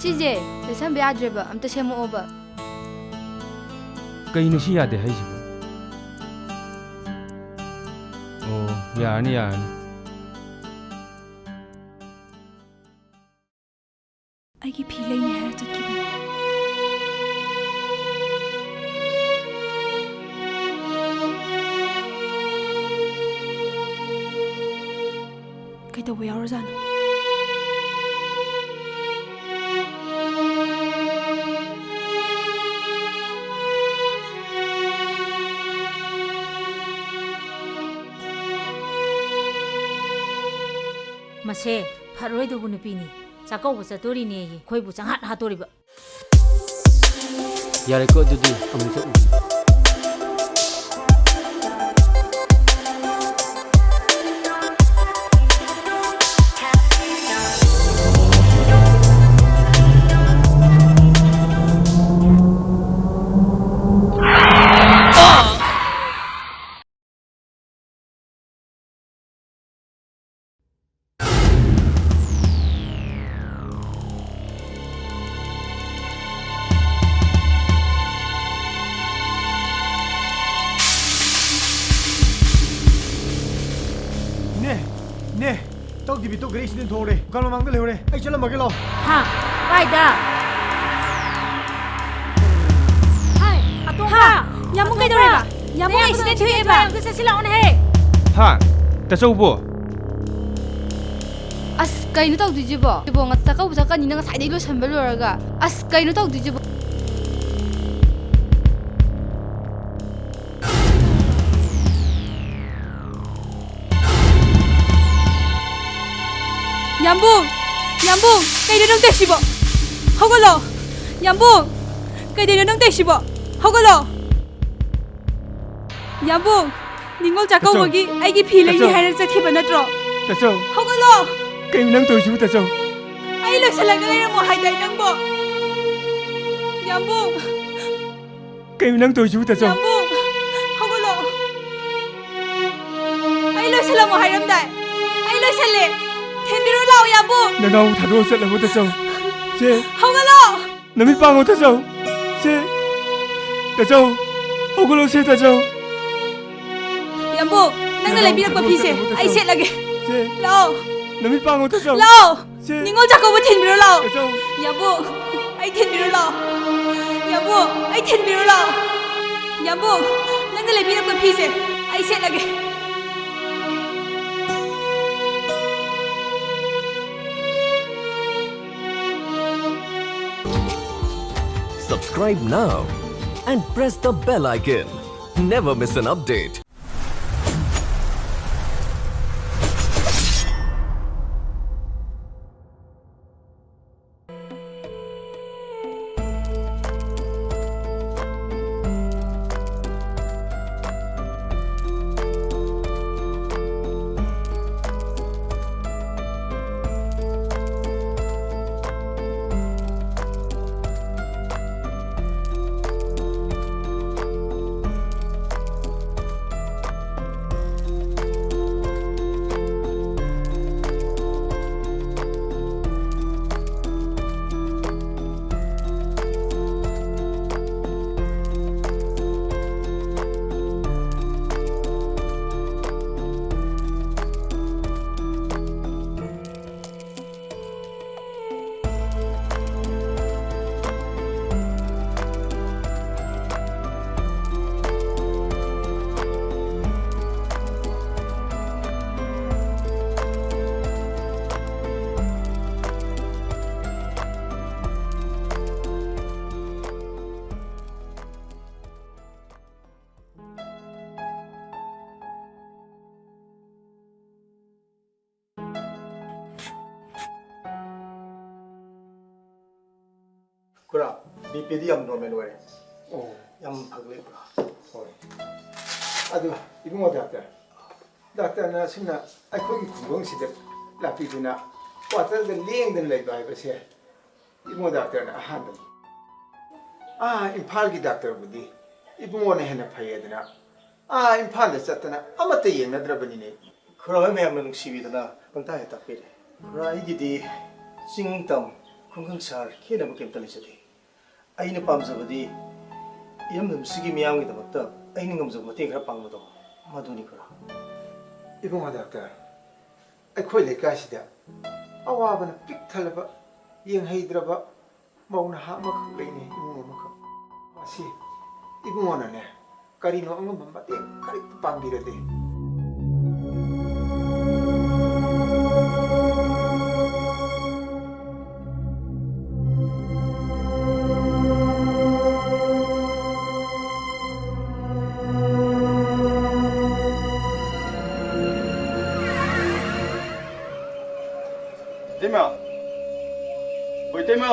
ꯁꯤꯁꯦ ꯂꯩꯁꯟꯕ ꯌꯥꯗ꯭ꯔꯦꯕ, ꯑꯝꯇ ꯁꯦꯝꯃꯛꯑꯣꯕ꯫ ꯀꯩꯅꯣ ꯁꯤ ꯌꯥꯗꯦ ꯍꯥꯏꯁꯤꯕꯣ? ꯑꯣ, ꯌꯥꯔꯅꯤ, ꯌꯥꯔꯅꯤ꯫ ꯑꯩꯒꯤ ꯐꯤ ꯂꯩꯅꯤ ꯍꯥꯏꯔ ꯆꯠꯈꯤꯕꯅꯤ꯫ ꯀꯩꯗꯧꯕ ꯌꯥꯎꯔꯖꯥꯠꯅꯣ? ꯃꯁꯦ ꯐꯔꯣꯏꯗꯧꯕ ꯅꯨꯄꯤꯅꯤ꯫ ꯆꯥꯛꯀꯧꯕ ꯆꯠꯇꯣꯔꯤꯅꯦꯌꯦ, ꯑꯩꯈꯣꯏꯕꯨ ꯆꯪꯍꯥꯠ ꯍꯥꯠꯇꯣꯔꯤꯕ꯫ ꯌꯥꯔꯦꯀꯣ, ꯑꯗꯨꯗꯤ ꯑꯃꯨꯛ ꯆꯠꯂꯨꯁꯤ꯫ ꯏꯅꯦ, ꯏꯅꯦ, ꯏꯇꯥꯎ ꯗꯦꯕꯤꯠꯇꯣ ꯒꯥꯔꯤ ꯑꯦꯛꯁꯤꯗꯦꯟ ꯊꯣꯛꯍꯧꯔꯦ꯫ ꯗꯨꯀꯥꯟ ꯃꯃꯥꯡꯗ ꯂꯩꯍꯧꯔꯦ꯫ ꯑꯩ ꯆꯠꯂꯝꯃꯒꯦ ꯂꯥꯎ꯫ ꯍꯥ? ꯀꯥꯏꯗ? ꯍꯥꯏ, ꯑꯇꯣꯝꯕ! ꯍꯥ? ꯌꯥꯝꯕꯨꯡ ꯑꯇꯣꯝꯕ! ꯀꯩꯗꯧꯔꯦꯕ? ꯌꯥꯝꯕꯨꯡ ꯅꯌꯥꯝꯕꯗꯣ ꯑꯦꯛꯁꯤꯗꯦꯟ ꯊꯣꯛꯑꯦꯕ꯫ ꯑꯝꯇ ꯆꯠꯁꯤ ꯂꯥꯛꯑꯣꯅꯦꯍꯦ꯫ ꯍꯥ? ꯇꯥꯆꯧꯕꯣ? ꯑꯁ, ꯀꯩꯅꯣ ꯇꯧꯗꯣꯏꯁꯤꯕꯣ? ꯁꯤꯕꯣ, ꯉ-, ꯆꯥꯛꯀꯧꯕ ꯆꯠꯀꯅꯤꯅ ꯉꯁꯥꯏꯗꯩ ꯂꯣꯏꯁꯟꯕ ꯂꯣꯏꯔꯒ꯫ ꯑꯁ, ꯀꯩꯅꯣ ꯇꯧꯗꯣꯏꯁꯤꯕꯣ? ꯌꯥꯝꯕꯨꯡ! ꯌꯥꯝꯕꯨꯡ! ꯀꯩꯅꯣ ꯅꯪ ꯇꯧꯏꯁꯤꯕꯣ? ꯍꯧꯒꯠꯂꯣ! ꯌꯥꯝꯕꯨꯡ! ꯀꯩꯗꯧꯔꯤꯅꯣ ꯅꯪ ꯇꯧꯏꯁꯤꯕꯣ? ꯍꯧꯒꯠꯂꯣ! ꯌꯥꯝꯕꯨꯡ! ꯅꯤꯉꯣꯜ ꯆꯥꯛꯀꯧꯕꯒꯤ ꯑꯩꯒꯤ ꯐꯤ ꯂꯩꯅꯤ ꯇꯥꯆꯧ! ꯍꯥꯏꯔ ꯆꯠꯈꯤꯕ ꯅꯠꯇ꯭ꯔꯣ? ꯇꯥꯆꯧ! ꯍꯧꯒꯠꯂꯣ! ꯀꯩꯅꯣ ꯅꯪ ꯇꯧꯔꯤꯁꯤꯕꯨ, ꯇꯥꯆꯧ? ꯑꯩ ꯂꯣꯏꯁꯤꯜꯂꯒ ꯂꯩꯔꯝꯃꯣ ꯍꯥꯏꯗꯥꯏ ꯅꯪꯕꯣ? ꯌꯥꯝꯕꯨꯡ! ꯀꯩꯅꯣ ꯅꯪ ꯇꯧꯔꯤꯁꯤꯕꯨ, ꯇꯥꯆꯧ? ꯌꯥꯝꯕꯨꯡ! ꯍꯧꯒꯠꯂꯣ! ꯑꯩ ꯂꯣꯏꯁꯤꯜꯂꯝꯃꯣ ꯍꯥꯏꯔꯝꯗꯥꯏ? ꯑꯩ ꯂꯣꯏꯁꯤꯜꯂꯦ! ꯊꯤꯟꯕꯤꯔꯣ ꯂꯥꯛꯑꯣ, ꯌꯥꯝꯕꯨꯡ! ꯅꯅꯥꯎ ꯊꯥꯗꯣꯛꯑ ꯆꯠꯂꯕꯣ, ꯇꯥꯆꯧ? ꯁꯦ! ꯍꯧꯒꯠꯂꯣ! ꯅꯃꯤꯠ ꯄꯥꯡꯉꯣ, ꯇꯥꯆꯧ! ꯁꯦ! ꯇꯥꯆꯧ! ꯍꯧꯒꯠꯂꯣ, ꯁꯦ, ꯇꯥꯆꯧ! ꯌꯥꯝꯕꯨꯡ, ꯅꯪꯅ ꯅꯅꯥꯎ ꯂꯩꯕꯤꯔꯛꯄ ꯊꯥꯗꯣꯛꯑ ꯐꯤꯁꯦ ꯆꯠꯂꯕꯣ, ꯑꯩ ꯇꯥꯆꯧ? ꯁꯦꯠꯂꯒꯦ꯫ ꯁꯦ! ꯂꯥꯛꯑꯣ! ꯅꯃꯤꯠ ꯄꯥꯡꯉꯣ, ꯇꯥꯆꯧ! ꯂꯥꯛꯑꯣ! ꯁꯦ! ꯅꯤꯉꯣꯜ ꯆꯥꯛꯀꯧꯕ ꯊꯤꯟꯕꯤꯔꯣ ꯂꯥꯛꯑꯣ꯫ ꯇꯥꯆꯧ! ꯌꯥꯝꯕꯨꯡ, ꯑꯩ ꯊꯤꯟꯕꯤꯔꯣ ꯂꯥꯛꯑꯣ꯫ ꯌꯥꯝꯕꯨꯡ, ꯑꯩ ꯊꯤꯟꯕꯤꯔꯣ ꯂꯥꯛꯑꯣ꯫ ꯌꯥꯝꯕꯨꯡ, ꯅꯪꯅ ꯂꯩꯕꯤꯔꯛꯄ ꯐꯤꯁꯦ ꯑꯩ ꯁꯦꯠꯂꯒꯦ꯫ Subscribe now and press the bell icon. Never miss an update. B ꯄꯤꯗꯤ ꯌꯥꯝ ꯅꯣꯔꯃꯦꯜ ꯑꯣꯏꯔꯦ꯫ ꯑꯣ꯫ ꯌꯥꯝ ꯐꯒꯠꯂꯦ ꯄꯨꯔꯥ꯫ ꯍꯣꯏ꯫ ꯑꯗꯨ ꯏꯕꯨꯡꯉꯣ ꯗꯥꯛꯇꯔ, ꯗꯥꯛꯇꯔꯅ ꯑꯁꯨꯝꯅ ꯑꯩꯈꯣꯏꯒꯤ ꯈꯨꯡꯒꯪꯁꯤꯗ ꯂꯥꯛꯄꯤꯗꯨꯅ ꯀ꯭ꯋꯥꯇꯔꯗ ꯂꯦꯡꯗꯅ ꯂꯩꯕ ꯍꯥꯏꯕꯁꯦ ꯏꯕꯨꯡꯉꯣ ꯗꯥꯛꯇꯔꯅ ꯑꯍꯥꯟꯕꯅꯤ꯫ ꯑꯥ ꯏꯝꯐꯥꯜꯒꯤ ꯗꯥꯛꯇꯔꯕꯨꯗꯤ ꯏꯕꯨꯡꯉꯣꯅ ꯍꯦꯟꯅ ꯐꯩ ꯑꯗꯨꯅ ꯑꯥ ꯏꯝꯐꯥꯜꯗ ꯆꯠꯇꯅ ꯑꯃꯠꯇ ꯌꯦꯡꯅꯗ꯭ꯔꯕꯅꯤꯅꯦ꯫ ꯈꯨꯔꯥ ꯍꯣꯏ ꯃꯌꯥꯝꯅ ꯅꯨꯡꯁꯤꯕꯤꯗꯅ ꯄꯪꯇꯥꯛ ꯍꯦꯛ ꯇꯥꯛꯄꯤꯔꯦ꯫ ꯈꯨꯔꯥ ꯑꯩꯒꯤꯗꯤ ꯆꯤꯡ ꯇꯝ ꯈꯨꯡꯒꯪ ꯁꯍꯔ ꯈꯦꯠꯅꯕ ꯀꯩꯝꯇ ꯂꯩꯖꯗꯦ꯫ ꯑꯩꯅ ꯄꯥꯝꯖꯕꯗꯤ ꯏꯔꯝꯗꯝꯁꯤꯒꯤ ꯃꯤꯌꯥꯝꯒꯤꯗꯃꯛꯇ ꯑꯩꯅ ꯉꯝꯖꯕ ꯃꯇꯦꯡ ꯈꯔ ꯄꯥꯡꯕꯗꯣ ꯃꯗꯨꯅꯤ ꯈꯨꯔꯥ꯫ ꯏꯕꯨꯡꯉꯣ ꯗꯥꯛꯇꯔ, ꯑꯩꯈꯣꯏ ꯂꯩꯀꯥꯏꯁꯤꯗ ꯑꯋꯥꯕꯅ ꯄꯤꯛ ꯊꯜꯂꯕ ꯌꯦꯡꯍꯩꯗ꯭ꯔꯕ ꯃꯧ ꯅꯍꯥ ꯑꯃꯈꯛ ꯂꯩꯅꯦ, ꯏꯃꯨꯡ ꯑꯃꯈꯛ꯫ ꯃꯁꯤ ꯏꯕꯨꯡꯉꯣꯅꯅꯦ ꯀꯔꯤꯅꯣ ꯑꯉꯝꯕ ꯃꯇꯦꯡ ꯈꯔ ꯄꯥꯡꯕꯤꯔꯗꯤ꯫ ꯏꯇꯩꯃ! ꯍꯣꯏ, ꯏꯇꯩꯃ!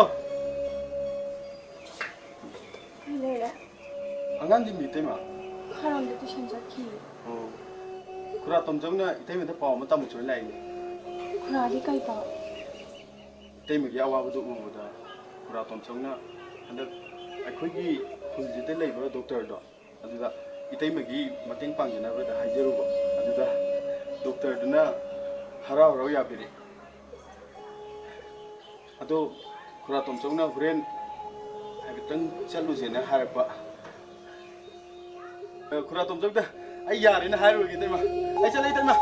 ꯀꯩ ꯂꯩꯔꯦ? ꯑꯉꯥꯡꯁꯤꯡꯗꯤ ꯏꯇꯩꯃ? ꯈꯔ ꯑꯝꯗ ꯇꯨꯏꯁꯟ ꯆꯠꯈꯤ꯫ ꯑꯣ꯫ ꯈꯨꯔꯥ ꯇꯣꯝꯆꯧꯅ ꯏꯇꯩꯃꯗ ꯄꯥꯎ ꯑꯃ ꯇꯝꯃꯨ ꯆꯣꯏ ꯂꯥꯛꯏꯅꯦ꯫ ꯈꯨꯔꯥꯗꯤ ꯀꯩ ꯄꯥꯎ? ꯏꯇꯩꯃꯒꯤ ꯑꯋꯥꯕꯗꯨ ꯎꯕꯗ ꯈꯨꯔꯥ ꯇꯣꯝꯆꯧꯅ ꯍꯟꯗꯛ ꯑꯩꯈꯣꯏꯒꯤ ꯈꯨꯜꯁꯤꯗ ꯂꯩꯕ ꯗꯣꯛꯇꯔꯗꯣ, ꯑꯗꯨꯗ ꯏꯇꯩꯃꯒꯤ ꯃꯇꯦꯡ ꯄꯥꯡꯖꯅꯕꯗ ꯍꯥꯏꯖꯔꯨꯕ꯫ ꯑꯗꯨꯗ ꯗꯣꯛꯇꯔꯗꯨꯅ ꯍꯔꯥꯎ ꯍꯔꯥꯎ ꯌꯥꯕꯤꯔꯦ꯫ ꯑꯗꯣ ꯈꯨꯔꯥ ꯇꯣꯝꯆꯧꯅ ꯍꯣꯔꯦꯟ ꯍꯥꯏꯐꯦꯠꯇꯪ ꯆꯠꯂꯨꯁꯦꯅ ꯍꯥꯏꯔꯛꯄ꯫ ꯑ, ꯈꯨꯔꯥ ꯇꯣꯝꯆꯧꯗ ꯑꯩ ꯌꯥꯔꯦꯅ ꯍꯥꯏꯔꯨꯔꯒꯦ, ꯏꯇꯩꯃ꯫ ꯑꯩ ꯆꯠꯂꯦ, ꯏꯇꯩꯃ꯫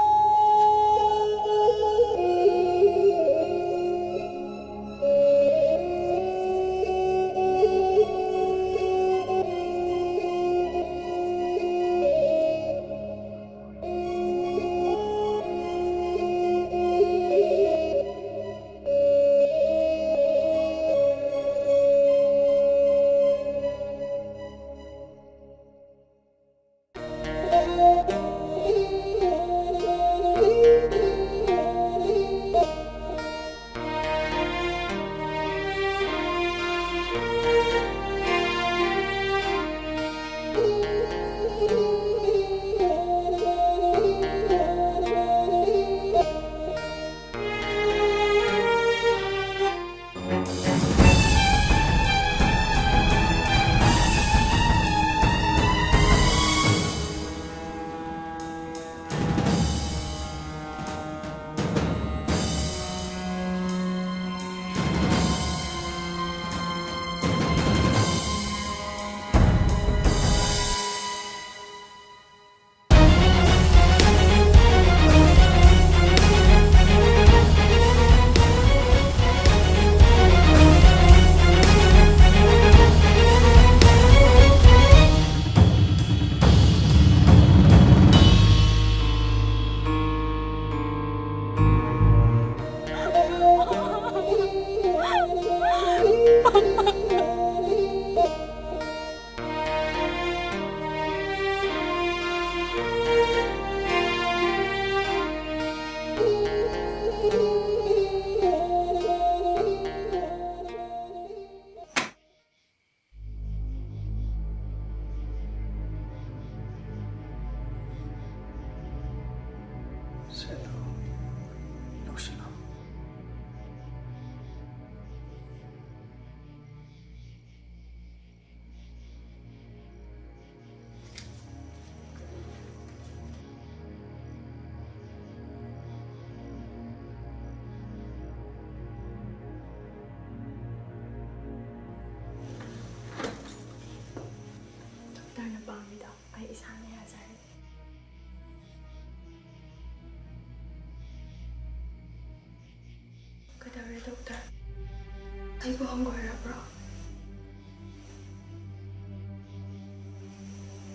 ꯑꯩꯕꯨ ꯍꯪꯒꯣꯏꯔꯕ꯭ꯔꯣ?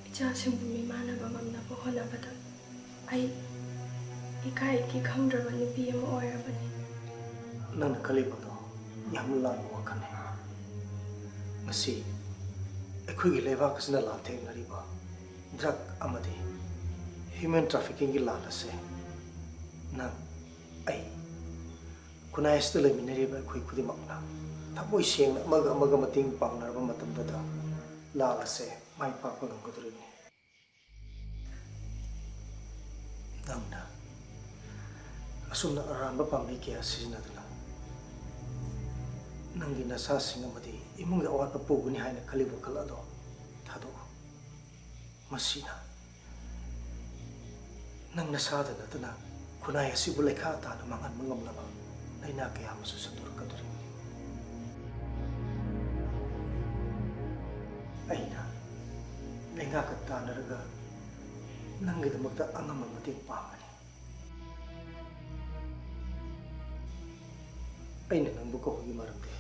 ꯏꯆꯥꯁꯤꯡꯕꯨ ꯃꯤꯃꯥꯟꯅꯕ ꯉꯝꯅꯕ ꯍꯣꯠꯅꯕꯗ ꯑꯩ ꯏꯀꯥꯏ ꯏꯀꯤ ꯈꯪꯗ꯭ꯔꯕ ꯅꯨꯄꯤ ꯑꯃ ꯑꯣꯏꯔꯕꯅꯤ꯫ ꯅꯪꯅ ꯈꯜꯂꯤꯕꯗꯣ ꯌꯥꯝꯅ ꯂꯥꯟꯕ ꯋꯥꯈꯜꯅꯤ꯫ ꯉꯁꯤ ꯑꯩꯈꯣꯏꯒꯤ ꯂꯩꯕꯥꯛ ꯑꯁꯤꯅ ꯂꯥꯟꯊꯦꯡꯅꯔꯤꯕ drug ꯑꯃꯗꯤ human traffickingꯒꯤ ꯂꯥꯟ ꯑꯁꯦ ꯅꯪ, ꯑꯩ, ꯈꯨꯟꯅꯥꯏ ꯑꯁꯤꯗ ꯂꯩꯃꯤꯟꯅꯔꯤꯕ ꯑꯩꯈꯣꯏ ꯈꯨꯗꯤꯡꯃꯛꯅ ꯊꯃꯣꯏ ꯁꯦꯡꯅ ꯑꯃꯒ ꯑꯃꯒ ꯃꯇꯦꯡ ꯄꯥꯡꯅꯔꯕ ꯃꯇꯝꯗꯗ ꯂꯥꯟ ꯑꯁꯦ ꯃꯥꯏ ꯄꯥꯛꯄ ꯉꯝꯒꯗꯧꯔꯤꯕꯅꯤ꯫ ꯅꯪꯅ ꯑꯁꯨꯝꯅ ꯑꯔꯥꯟꯕ ꯄꯥꯝꯕꯩ ꯀꯌꯥ ꯁꯤꯖꯤꯟꯅꯗꯨꯅ ꯅꯪꯒꯤ ꯅꯁꯥꯁꯤꯡ ꯑꯃꯗꯤ ꯏꯃꯨꯡꯒꯤ ꯑꯋꯥꯠꯄ ꯄꯨꯒꯅꯤ ꯍꯥꯏꯅ ꯈꯜꯂꯤꯕ ꯋꯥꯈꯜ ꯑꯗꯣ ꯊꯥꯗꯣꯛꯎ꯫ ꯃꯁꯤꯅ ꯅꯪ ꯅꯁꯥꯗ ꯅꯠꯇꯅ ꯈꯨꯟꯅꯥꯏ ꯑꯁꯤꯕꯨ ꯂꯩꯈꯥ ꯇꯥꯅ ꯃꯥꯡꯍꯟꯕ ꯉꯝꯂꯕ ꯂꯥꯏꯅꯥ ꯀꯌꯥ ꯑꯃꯁꯨ ꯁꯟꯗꯣꯔꯛꯀꯗꯧꯔꯤꯕꯅꯤ꯫ ꯑꯩꯅ ꯂꯩꯉꯥꯛꯀ ꯇꯥꯟꯅꯔꯒ ꯅꯪꯒꯤꯗꯃꯛꯇ ꯑꯉꯝꯕ ꯃꯇꯦꯡ ꯄꯥꯡꯒꯅꯤ꯫ ꯑꯩꯅ ꯅꯪꯕꯨ ꯀꯧꯕꯒꯤ ꯃꯔꯝꯗꯤ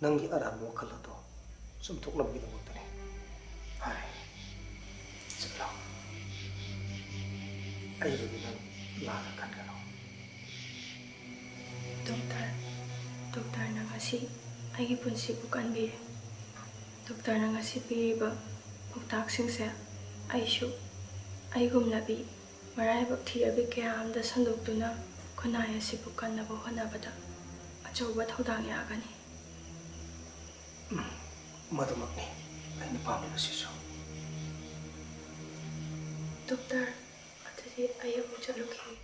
ꯅꯪꯒꯤ ꯑꯔꯥꯟꯕ ꯋꯥꯈꯜ ꯑꯗꯣ ꯆꯨꯝꯊꯣꯛꯅꯕꯒꯤꯗꯃꯛꯇꯅꯤ꯫ ꯐꯔꯦ, ꯆꯠꯂꯣ꯫ ꯑꯩꯕꯨꯗꯤ ꯅꯪ ꯂꯥꯟꯅ ꯈꯟꯒꯅꯨ꯫ ꯗꯣꯛꯇꯔ, ꯗꯣꯛꯇꯔꯅ ꯉꯁꯤ ꯑꯩꯒꯤ ꯄꯨꯟꯁꯤꯕꯨ ꯀꯟꯕꯤꯔꯦ꯫ ꯗꯣꯛꯇꯔꯅ ꯉꯁꯤ ꯄꯤꯔꯤꯕ ꯄꯥꯎꯇꯥꯛꯁꯤꯡꯁꯦ ꯑꯩꯁꯨ ꯑꯩꯒꯨꯝꯂꯕꯤ ꯃꯔꯥꯏꯕꯛ ꯊꯤꯔꯕꯤ ꯀꯌꯥ ꯑꯃꯗ ꯁꯟꯗꯣꯛꯇꯨꯅ ꯈꯨꯟꯅꯥꯏ ꯑꯁꯤꯕꯨ ꯀꯟꯅꯕ ꯍꯣꯠꯅꯕꯗ ꯑꯆꯧꯕ ꯊꯧꯗꯥꯡ ꯌꯥꯒꯅꯤ꯫ ꯎꯝ, ꯃꯗꯨꯃꯛꯅꯤ ꯑꯩꯅ ꯄꯥꯝꯂꯤꯕꯁꯤꯁꯨ꯫ ꯗꯣꯛꯇꯔ, ꯑꯗꯨꯗꯤ ꯑꯩ ꯑꯃꯨꯛ ꯆꯠꯂꯨꯈꯤꯒꯦ꯫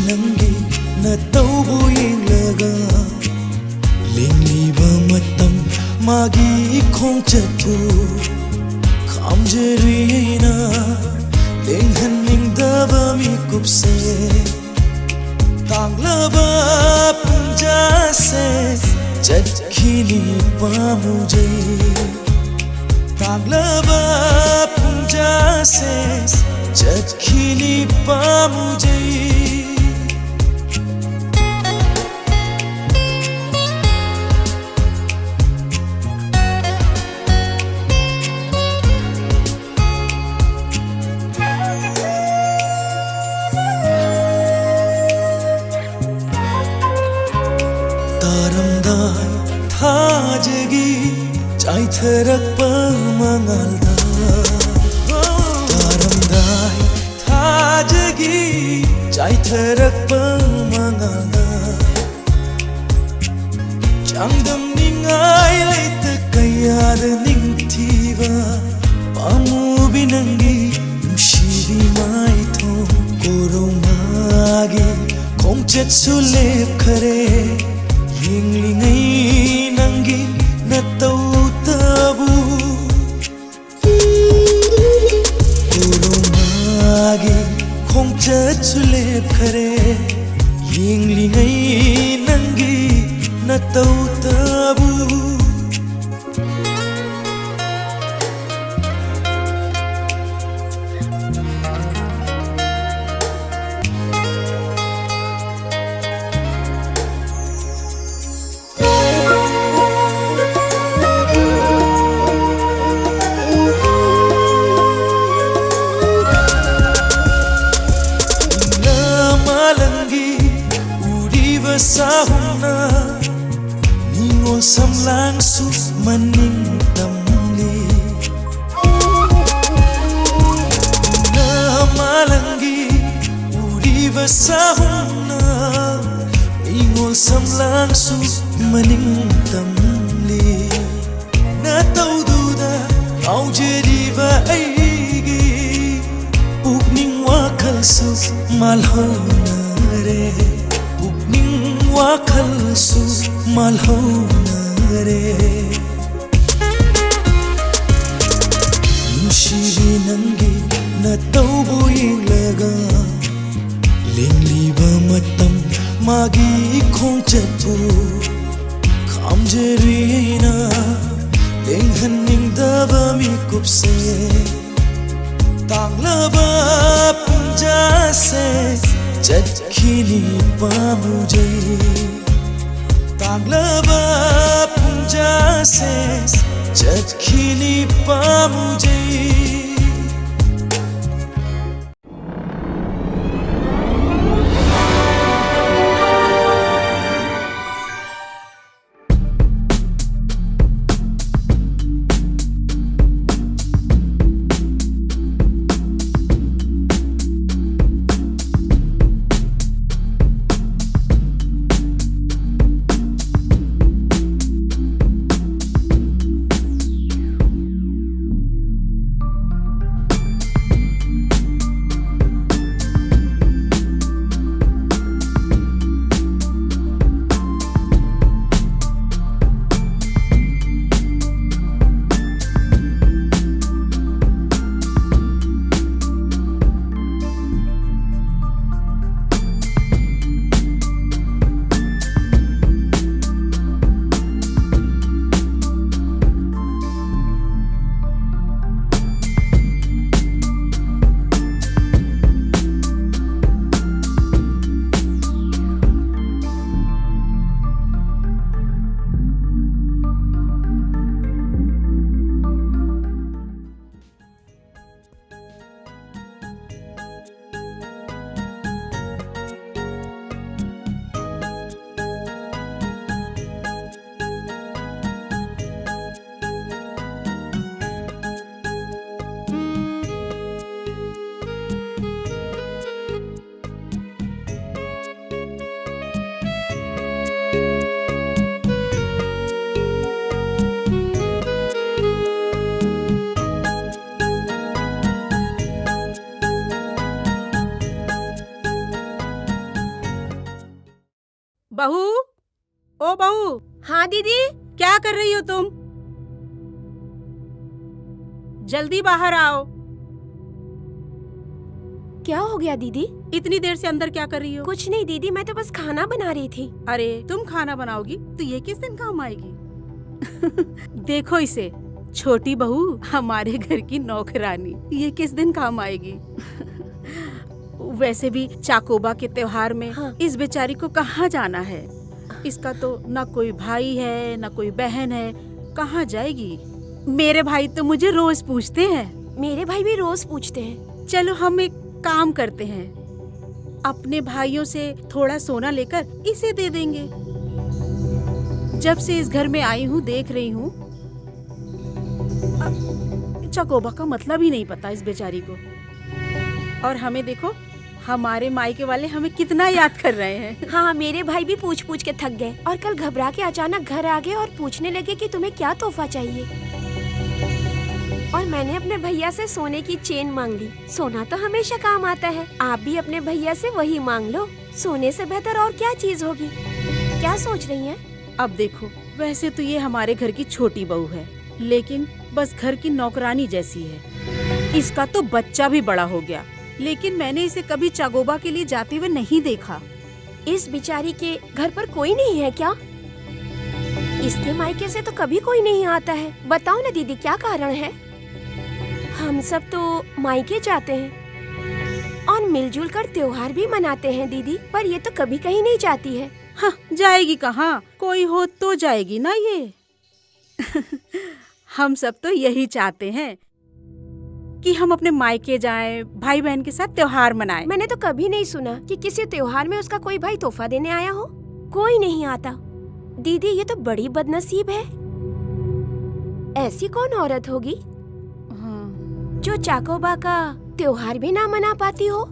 ꯅꯪꯒꯤ ꯅꯇꯧꯕꯨ ꯌꯦꯡꯂꯒ ꯂꯦꯡꯂꯤꯕ ꯃꯇꯝ ꯃꯥꯒꯤ ꯈꯣꯡꯆꯠꯄꯨ ꯈꯥꯝꯖꯔꯤ ꯑꯩꯅ ꯂꯦꯡꯍꯟꯅꯤꯡꯗꯕ ꯃꯤꯀꯨꯞꯁꯦ꯫ ꯇꯥꯡꯂꯕ ꯄꯨꯡꯖꯥꯁꯦ ꯆꯠꯈꯤꯅꯤ ꯄꯥꯝꯃꯨꯖꯩ꯫ ꯇꯥꯡꯂꯕ ꯄꯨꯡꯖꯥꯁꯦ ꯆꯠꯈꯤꯅꯤ ꯄꯥꯝꯃꯨꯖꯩ꯫ ꯇꯥꯔꯝꯗꯥꯏ ꯊꯥꯖꯒꯤ ꯆꯥꯏꯊꯔꯛꯄ ꯃꯉꯥꯜꯗ, ꯇꯥꯔꯝꯗꯥꯏ ꯊꯥꯖꯒꯤ ꯆꯥꯏꯊꯔꯛꯄ ꯃꯉꯥꯜꯗ, ꯆꯥꯡꯗꯝꯅꯤꯡꯉꯥꯏ ꯂꯩꯇ ꯀꯌꯥꯗ ꯅꯤꯡꯊꯤꯕ ꯄꯥꯝꯃꯨꯕꯤ ꯅꯪꯒꯤ ꯅꯨꯡꯁꯤꯕꯤ ꯃꯥꯏꯊꯣꯡ꯫ ꯀꯣꯔꯧꯉꯥꯒꯤ ꯈꯣꯡꯆꯠꯁꯨ ꯂꯦꯞꯈꯔꯦ, ꯌꯦꯡꯂꯤꯉꯩ ꯅꯪꯒꯤ ꯅꯇꯧꯇꯕꯨ꯫ ꯀꯣꯔꯧꯉꯥꯒꯤ ꯈꯣꯡꯆꯠꯁꯨ ꯂꯦꯞꯈꯔꯦ, ꯌꯦꯡꯂꯤꯉꯩ ꯅꯪꯒꯤ ꯅꯇꯧꯇꯕꯨ꯫ ꯅꯃꯥꯂꯪꯒꯤ ꯎꯔꯤꯕ ꯁꯥꯍꯨꯝꯅ ꯅꯤꯉꯣꯜ ꯁꯝꯂꯥꯡꯁꯨ ꯃꯅꯤꯡ ꯇꯝꯂꯤ꯫ ꯅꯃꯥꯂꯪꯒꯤ ꯎꯔꯤꯕ ꯁꯥꯍꯨꯝꯅ ꯅꯤꯉꯣꯜ ꯁꯝꯂꯥꯡꯁꯨ ꯃꯅꯤꯡ ꯇꯝꯂꯤ꯫ ꯅꯇꯧꯗꯨꯗ ꯉꯥꯎꯖꯔꯤꯕ ꯑꯩꯒꯤ ꯄꯨꯛꯅꯤꯡ ꯋꯥꯈꯜꯁꯨ ꯃꯥꯜꯍꯧꯅ ꯄꯨꯛꯅꯤꯡ ꯋꯥꯈꯜꯁꯨ ꯃꯥꯜꯍꯧꯅꯔꯦ꯫ ꯅꯨꯡꯁꯤꯕꯤ ꯅꯪꯒꯤ ꯅꯇꯧꯕꯨ ꯌꯦꯡꯂꯒ ꯂꯦꯡꯂꯤꯕ ꯃꯇꯝ ꯃꯥꯒꯤ ꯈꯣꯡꯆꯠꯄꯨ ꯈꯥꯝꯖꯔꯤ ꯑꯩꯅ ꯂꯦꯡꯍꯟꯅꯤꯡꯗꯕ ꯃꯤꯀꯨꯞꯁꯦ꯫ ꯇꯥꯡꯂꯕ ꯄꯨꯡꯖꯥꯁꯦ ꯆꯠꯈꯤꯅꯤ ꯄꯥꯝꯃꯨꯖꯩ꯫ ꯇꯥꯡꯂꯕ ꯄꯨꯡꯖꯥꯁꯦ ꯆꯠꯈꯤꯅꯤ ꯄꯥꯝꯃꯨꯖꯩ꯫ बहू, ओ बहू, हाँ दीदी। क्या कर रही हो तुम? जल्दी बाहर आओ। क्या हो गया दीदी? इतनी देर से अंदर क्या कर रही हो? कुछ नहीं दीदी, मैं तो बस खाना बना रही थी। अरे, तुम खाना बनाओगी तो ये किस दिन काम आएगी? देखो इसे, छोटी बहू, हमारे घर की नौकरानी, ये किस दिन काम आएगी? वैसे भी चाकोबा के त्योहार में हाँ। इस बेचारी को कहाँ जाना है? इसका तो ना कोई भाई है, ना कोई बहन है, कहाँ जाएगी? मेरे भाई तो मुझे रोज पूछते हैं। मेरे भाई भी रोज पूछते हैं। चलो, हम एक काम करते हैं, अपने भाइयों से थोड़ा सोना लेकर इसे दे देंगे। जब से इस घर में आई हूँ, देख रही हूँ, अ, चकोबा का मतलब ही नहीं पता इस बेचारी को। और हमें देखो, हमारे मायके वाले हमें कितना याद कर रहे हैं। हाँ, मेरे भाई भी पूछ पूछ के थक गए और कल घबरा के अचानक घर आ गए और पूछने लगे कि तुम्हें क्या तोहफा चाहिए। और मैंने अपने भैया से सोने की चेन मांग ली। सोना तो हमेशा काम आता है, आप भी अपने भैया से वही मांग लो। सोने से बेहतर और क्या चीज होगी? क्या सोच रही हैं? अब देखो, वैसे तो ये हमारे घर की छोटी बहू है, लेकिन बस घर की नौकरानी जैसी है। इसका तो बच्चा भी बड़ा हो गया, लेकिन मैंने इसे कभी चाकोबा के लिए जाते हुए नहीं देखा। इस बेचारी के घर पर कोई नहीं है क्या? इसके मायके से तो कभी कोई नहीं आता है। बताओ ना दीदी, क्या कारण है? हम सब तो मायके जाते हैं और मिलजुल कर त्योहार भी मनाते हैं दीदी, पर ये तो कभी कहीं नहीं जाती है। हाँ, जाएगी कहाँ? कोई हो तो जाएगी ना ये। हम सब तो यही चाहते हैं कि हम अपने मायके जाएं, भाई बहन के साथ त्योहार मनाएं। मैंने तो कभी नहीं सुना कि किसी त्योहार में उसका कोई भाई तोहफा देने आया हो। कोई नहीं आता। दीदी, ये तो बड़ी बदनसीब है। ऐसी कौन औरत होगी हाँ। जो चाकोबा का त्योहार भी ना मना पाती हो?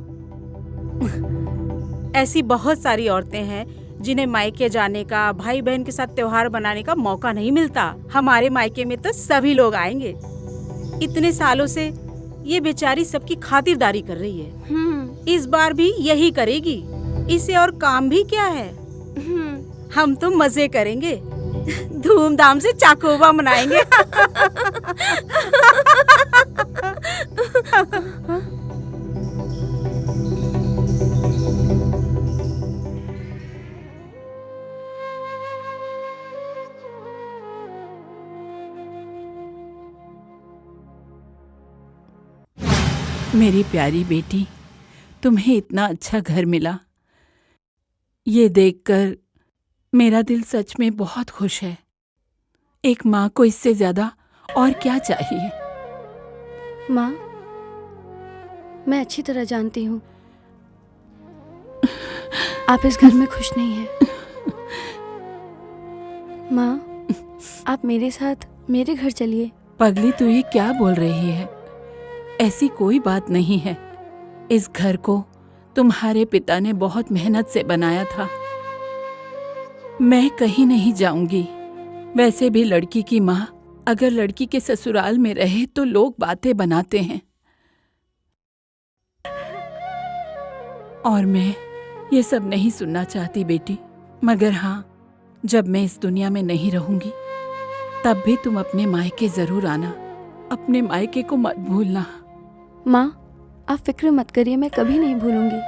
ऐसी बहुत सारी औरतें हैं जिन्हें मायके जाने का, भाई बहन के साथ त्योहार मनाने का मौका नहीं मिलता। हमारे मायके में तो सभी लोग आएंगे। इतने सालों से ये बेचारी सबकी खातिरदारी कर रही है, हम्म। इस बार भी यही करेगी। इसे और काम भी क्या है? हम तो मजे करेंगे, धूमधाम से चाकोबा मनाएंगे। मेरी प्यारी बेटी, तुम्हें इतना अच्छा घर मिला, ये देखकर मेरा दिल सच में बहुत खुश है। एक माँ को इससे ज्यादा और क्या चाहिए? माँ, मैं अच्छी तरह जानती हूँ, आप इस घर में खुश नहीं हैं। माँ, आप मेरे साथ मेरे घर चलिए। पगली, तू ये क्या बोल रही है? ऐसी कोई बात नहीं है। इस घर को तुम्हारे पिता ने बहुत मेहनत से बनाया था। मैं कहीं नहीं जाऊंगी। वैसे भी लड़की की माँ अगर लड़की के ससुराल में रहे तो लोग बातें बनाते हैं। और मैं ये सब नहीं सुनना चाहती बेटी, मगर हाँ, जब मैं इस दुनिया में नहीं रहूंगी, तब भी तुम अपने मायके जरूर आना। अपने मायके को मत भूलना। माँ, आप फिक्र मत करिए, मैं कभी नहीं भूलूंगी।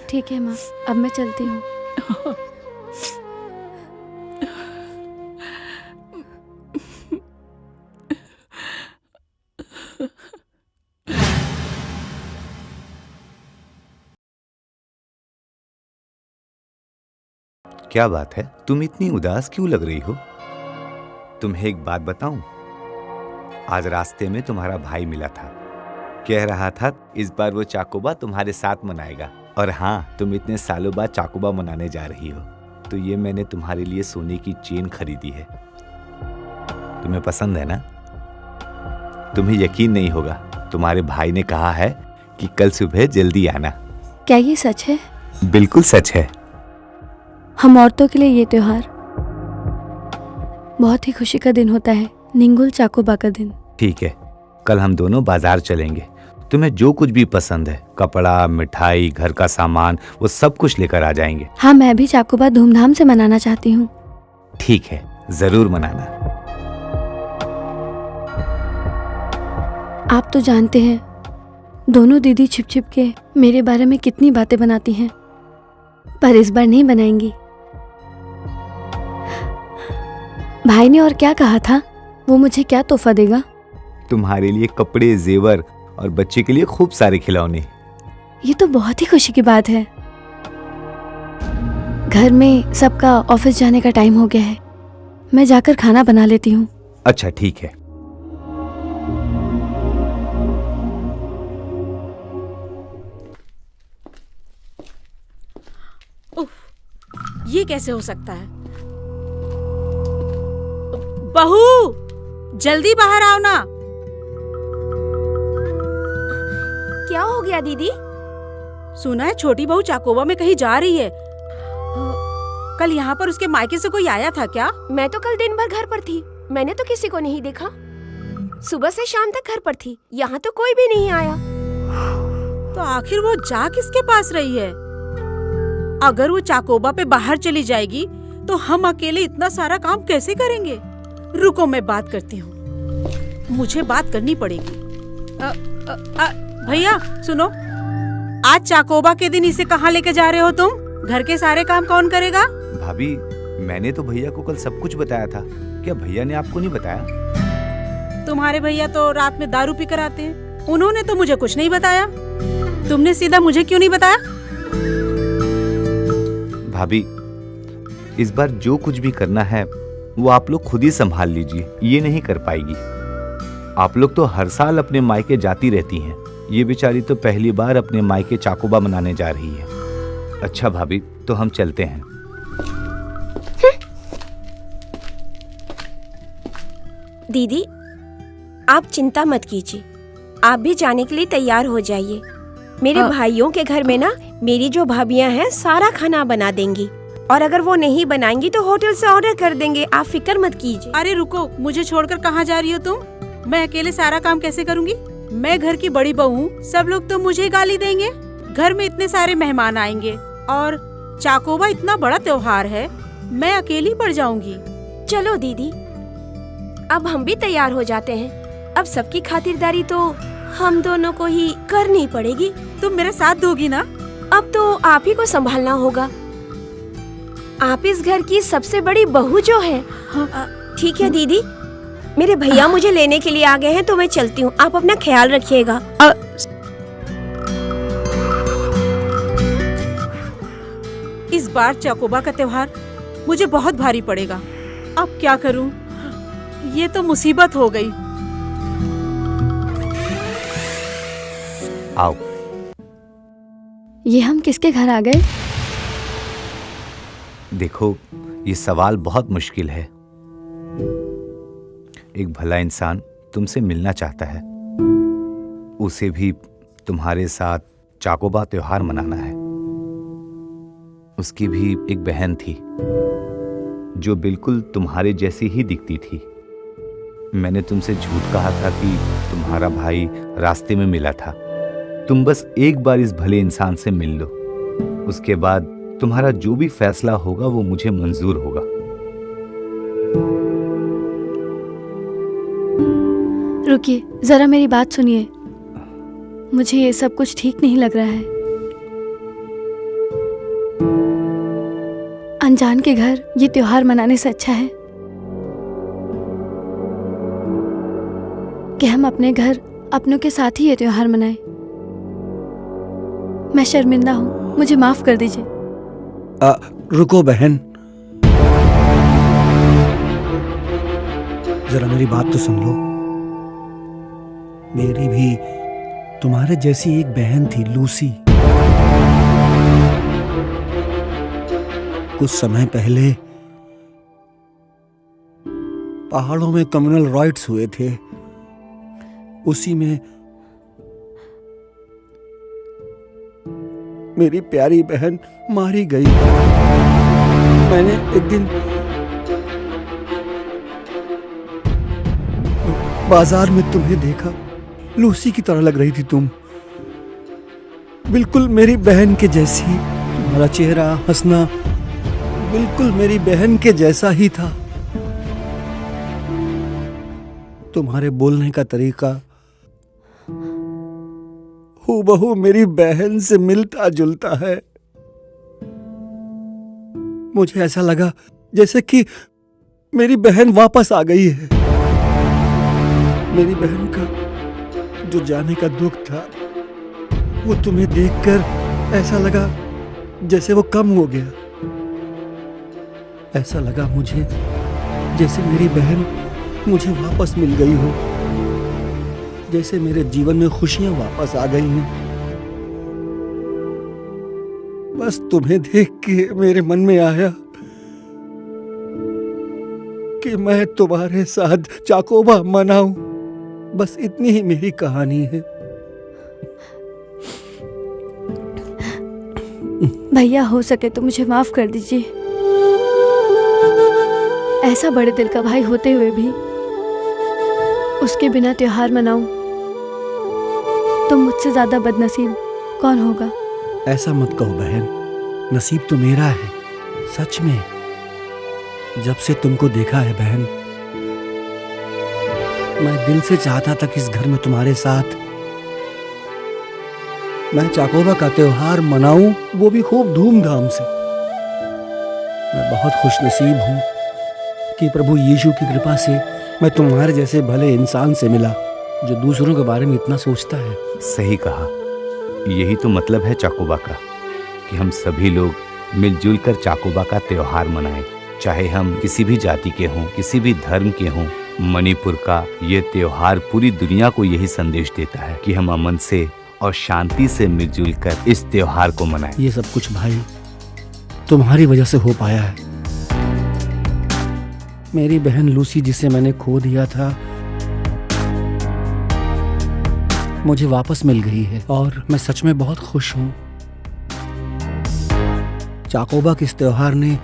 ठीक है माँ, अब मैं चलती हूँ। क्या बात है, तुम इतनी उदास क्यों लग रही हो? तुम्हें एक बात बताऊं, आज रास्ते में तुम्हारा भाई मिला था, कह रहा था इस बार वो चाकोबा तुम्हारे साथ मनाएगा। और हाँ, तुम इतने सालों बाद चाकोबा मनाने जा रही हो, तो ये मैंने तुम्हारे लिए सोने की चेन खरीदी है। तुम्हें पसंद है ना? तुम्हें यकीन नहीं होगा, तुम्हारे भाई ने कहा है कि कल सुबह जल्दी आना। क्या ये सच है? बिल्कुल सच है। हम औरतों के लिए ये त्योहार बहुत ही खुशी का दिन होता है, निंगुल चाकोबा का दिन। ठीक है, कल हम दोनों बाजार चलेंगे। तुम्हें जो कुछ भी पसंद है, कपड़ा, मिठाई, घर का सामान, वो सब कुछ लेकर आ जाएंगे। हाँ, मैं भी चाकोबा धूमधाम से मनाना चाहती हूँ। ठीक है, जरूर मनाना। आप तो जानते हैं, दोनों दीदी छिप छिप के मेरे बारे में कितनी बातें बनाती हैं, पर इस बार नहीं बनाएंगी। भाई ने और क्या कहा था, वो मुझे क्या तोहफा देगा? तुम्हारे लिए कपड़े, जेवर और बच्चे के लिए खूब सारे खिलौने। ये तो बहुत ही खुशी की बात है। घर में सबका ऑफिस जाने का टाइम हो गया है, मैं जाकर खाना बना लेती हूँ। अच्छा, ठीक है। उफ, ये कैसे हो सकता है? बहू, जल्दी बाहर आओ ना। क्या हो गया दीदी? सुना है छोटी बहू चाकोबा में कहीं जा रही है। कल यहाँ पर उसके मायके से कोई आया था क्या? मैं तो कल दिन भर घर पर थी, मैंने तो किसी को नहीं देखा। सुबह से शाम तक घर पर थी, यहाँ तो कोई भी नहीं आया। तो आखिर वो जा किसके पास रही है? अगर वो चाकोबा पे बाहर चली जाएगी तो हम अकेले इतना सारा काम कैसे करेंगे? रुको, मैं बात करती हूँ, मुझे बात करनी पड़ेगी। अ, अ, अ, भैया सुनो, आज चाकोबा के दिन इसे कहाँ लेके जा रहे हो तुम? घर के सारे काम कौन करेगा? भाभी, मैंने तो भैया को कल सब कुछ बताया था। क्या भैया ने आपको नहीं बताया? तुम्हारे भैया तो रात में दारू पी कर आते हैं, उन्होंने तो मुझे कुछ नहीं बताया। तुमने सीधा मुझे क्यों नहीं बताया? भाभी, इस बार जो कुछ भी करना है, वो आप लोग खुद ही संभाल लीजिए, ये नहीं कर पाएगी। आप लोग तो हर साल अपने मायके जाती रहती हैं, ये बेचारी तो पहली बार अपने मायके चाकोबा मनाने जा रही है। अच्छा भाभी, तो हम चलते हैं। दीदी, आप चिंता मत कीजिए, आप भी जाने के लिए तैयार हो जाइए। मेरे हाँ। भाइयों के घर में ना, मेरी जो भाभियां हैं, सारा खाना बना देंगी, और अगर वो नहीं बनाएंगी तो होटल से ऑर्डर कर देंगे। आप फिक्र मत कीजिए। अरे रुको, मुझे छोड़कर कहाँ जा रही हो तुम? मैं अकेले सारा काम कैसे करूंगी? मैं घर की बड़ी बहू हूँ, सब लोग तो मुझे गाली देंगे। घर में इतने सारे मेहमान आएंगे और चाकोबा इतना बड़ा त्योहार है, मैं अकेली पड़ जाऊंगी। चलो दीदी, अब हम भी तैयार हो जाते हैं। अब सबकी खातिरदारी तो हम दोनों को ही करनी पड़ेगी। तुम मेरा साथ दोगी ना? अब तो आप ही को संभालना होगा। आप इस घर की सबसे बड़ी बहू जो है। हाँ। अ, ठीक है दीदी, मेरे भैया मुझे लेने के लिए आ गए हैं, तो मैं चलती हूँ। आप अपना ख्याल रखिएगा। अ, इस बार चाकोबा का त्योहार मुझे बहुत भारी पड़ेगा। अब क्या करूं? ये तो मुसीबत हो गई। आओ। ये हम किसके घर आ गए? देखो, ये सवाल बहुत मुश्किल है। एक भला इंसान तुमसे मिलना चाहता है। उसे भी तुम्हारे साथ चाकोबा त्योहार मनाना है। उसकी भी एक बहन थी जो बिल्कुल तुम्हारे जैसी ही दिखती थी। मैंने तुमसे झूठ कहा था कि तुम्हारा भाई रास्ते में मिला था। तुम बस एक बार इस भले इंसान से मिल लो, उसके बाद तुम्हारा जो भी फैसला होगा वो मुझे मंजूर होगा। रुकिए, जरा मेरी बात सुनिए। मुझे ये सब कुछ ठीक नहीं लग रहा है। अनजान के घर ये त्योहार मनाने से अच्छा है कि हम अपने घर अपनों के साथ ही ये त्योहार मनाएं। मैं शर्मिंदा हूँ, मुझे माफ कर दीजिए। आ, रुको बहन, जरा मेरी बात तो सुन लो। मेरी भी तुम्हारे जैसी एक बहन थी, लूसी। कुछ समय पहले पहाड़ों में कम्युनल राइट्स हुए थे, उसी में मेरी प्यारी बहन मारी गई। मैंने एक दिन बाजार में तुम्हें देखा, लूसी की तरह लग रही थी तुम। बिल्कुल मेरी बहन के जैसी। तुम्हारा चेहरा, हंसना बिल्कुल मेरी बहन के जैसा ही था। तुम्हारे बोलने का तरीका हूबहू मेरी बहन से मिलता जुलता है। मुझे ऐसा लगा जैसे कि मेरी बहन वापस आ गई है। मेरी बहन का जो जाने का दुख था, वो तुम्हें देखकर ऐसा लगा जैसे वो कम हो गया। ऐसा लगा मुझे जैसे मेरी बहन मुझे वापस मिल गई हो, जैसे मेरे जीवन में खुशियां वापस आ गई हैं। बस तुम्हें देख के मेरे मन में आया कि मैं तुम्हारे साथ चाकोबा मनाऊं। बस इतनी ही मेरी कहानी है। भैया, हो सके तो मुझे माफ कर दीजिए। ऐसा बड़े दिल का भाई होते हुए भी उसके बिना त्योहार मनाऊं तो मुझसे ज्यादा बदनसीब कौन होगा? ऐसा मत कहो बहन, नसीब तो मेरा है सच में। जब से तुमको देखा है बहन, मैं दिल से चाहता था कि इस घर में तुम्हारे साथ मैं चाकोबा का त्योहार मनाऊं, वो भी खूब धूमधाम से। मैं बहुत खुशनसीब हूं कि प्रभु यीशु की कृपा से मैं तुम्हारे जैसे भले इंसान से मिला जो दूसरों के बारे में इतना सोचता है। सही कहा। यही तो मतलब है चाकोबा का, कि हम सभी लोग मिलजुल कर चाकोबा का त्योहार मनाएं। चाहे हम किसी भी जाति के हों, किसी भी धर्म के हों, मणिपुर का ये त्योहार पूरी दुनिया को यही संदेश देता है कि हम अमन से और शांति से मिलजुल कर इस त्योहार को मनाएं। ये सब कुछ भाई तुम्हारी वजह से हो पाया है। मेरी बहन लूसी, जिसे मैंने खो दिया था, मुझे वापस मिल गई है और मैं सच में बहुत खुश हूँ। चाकोबा के इस त्योहार ने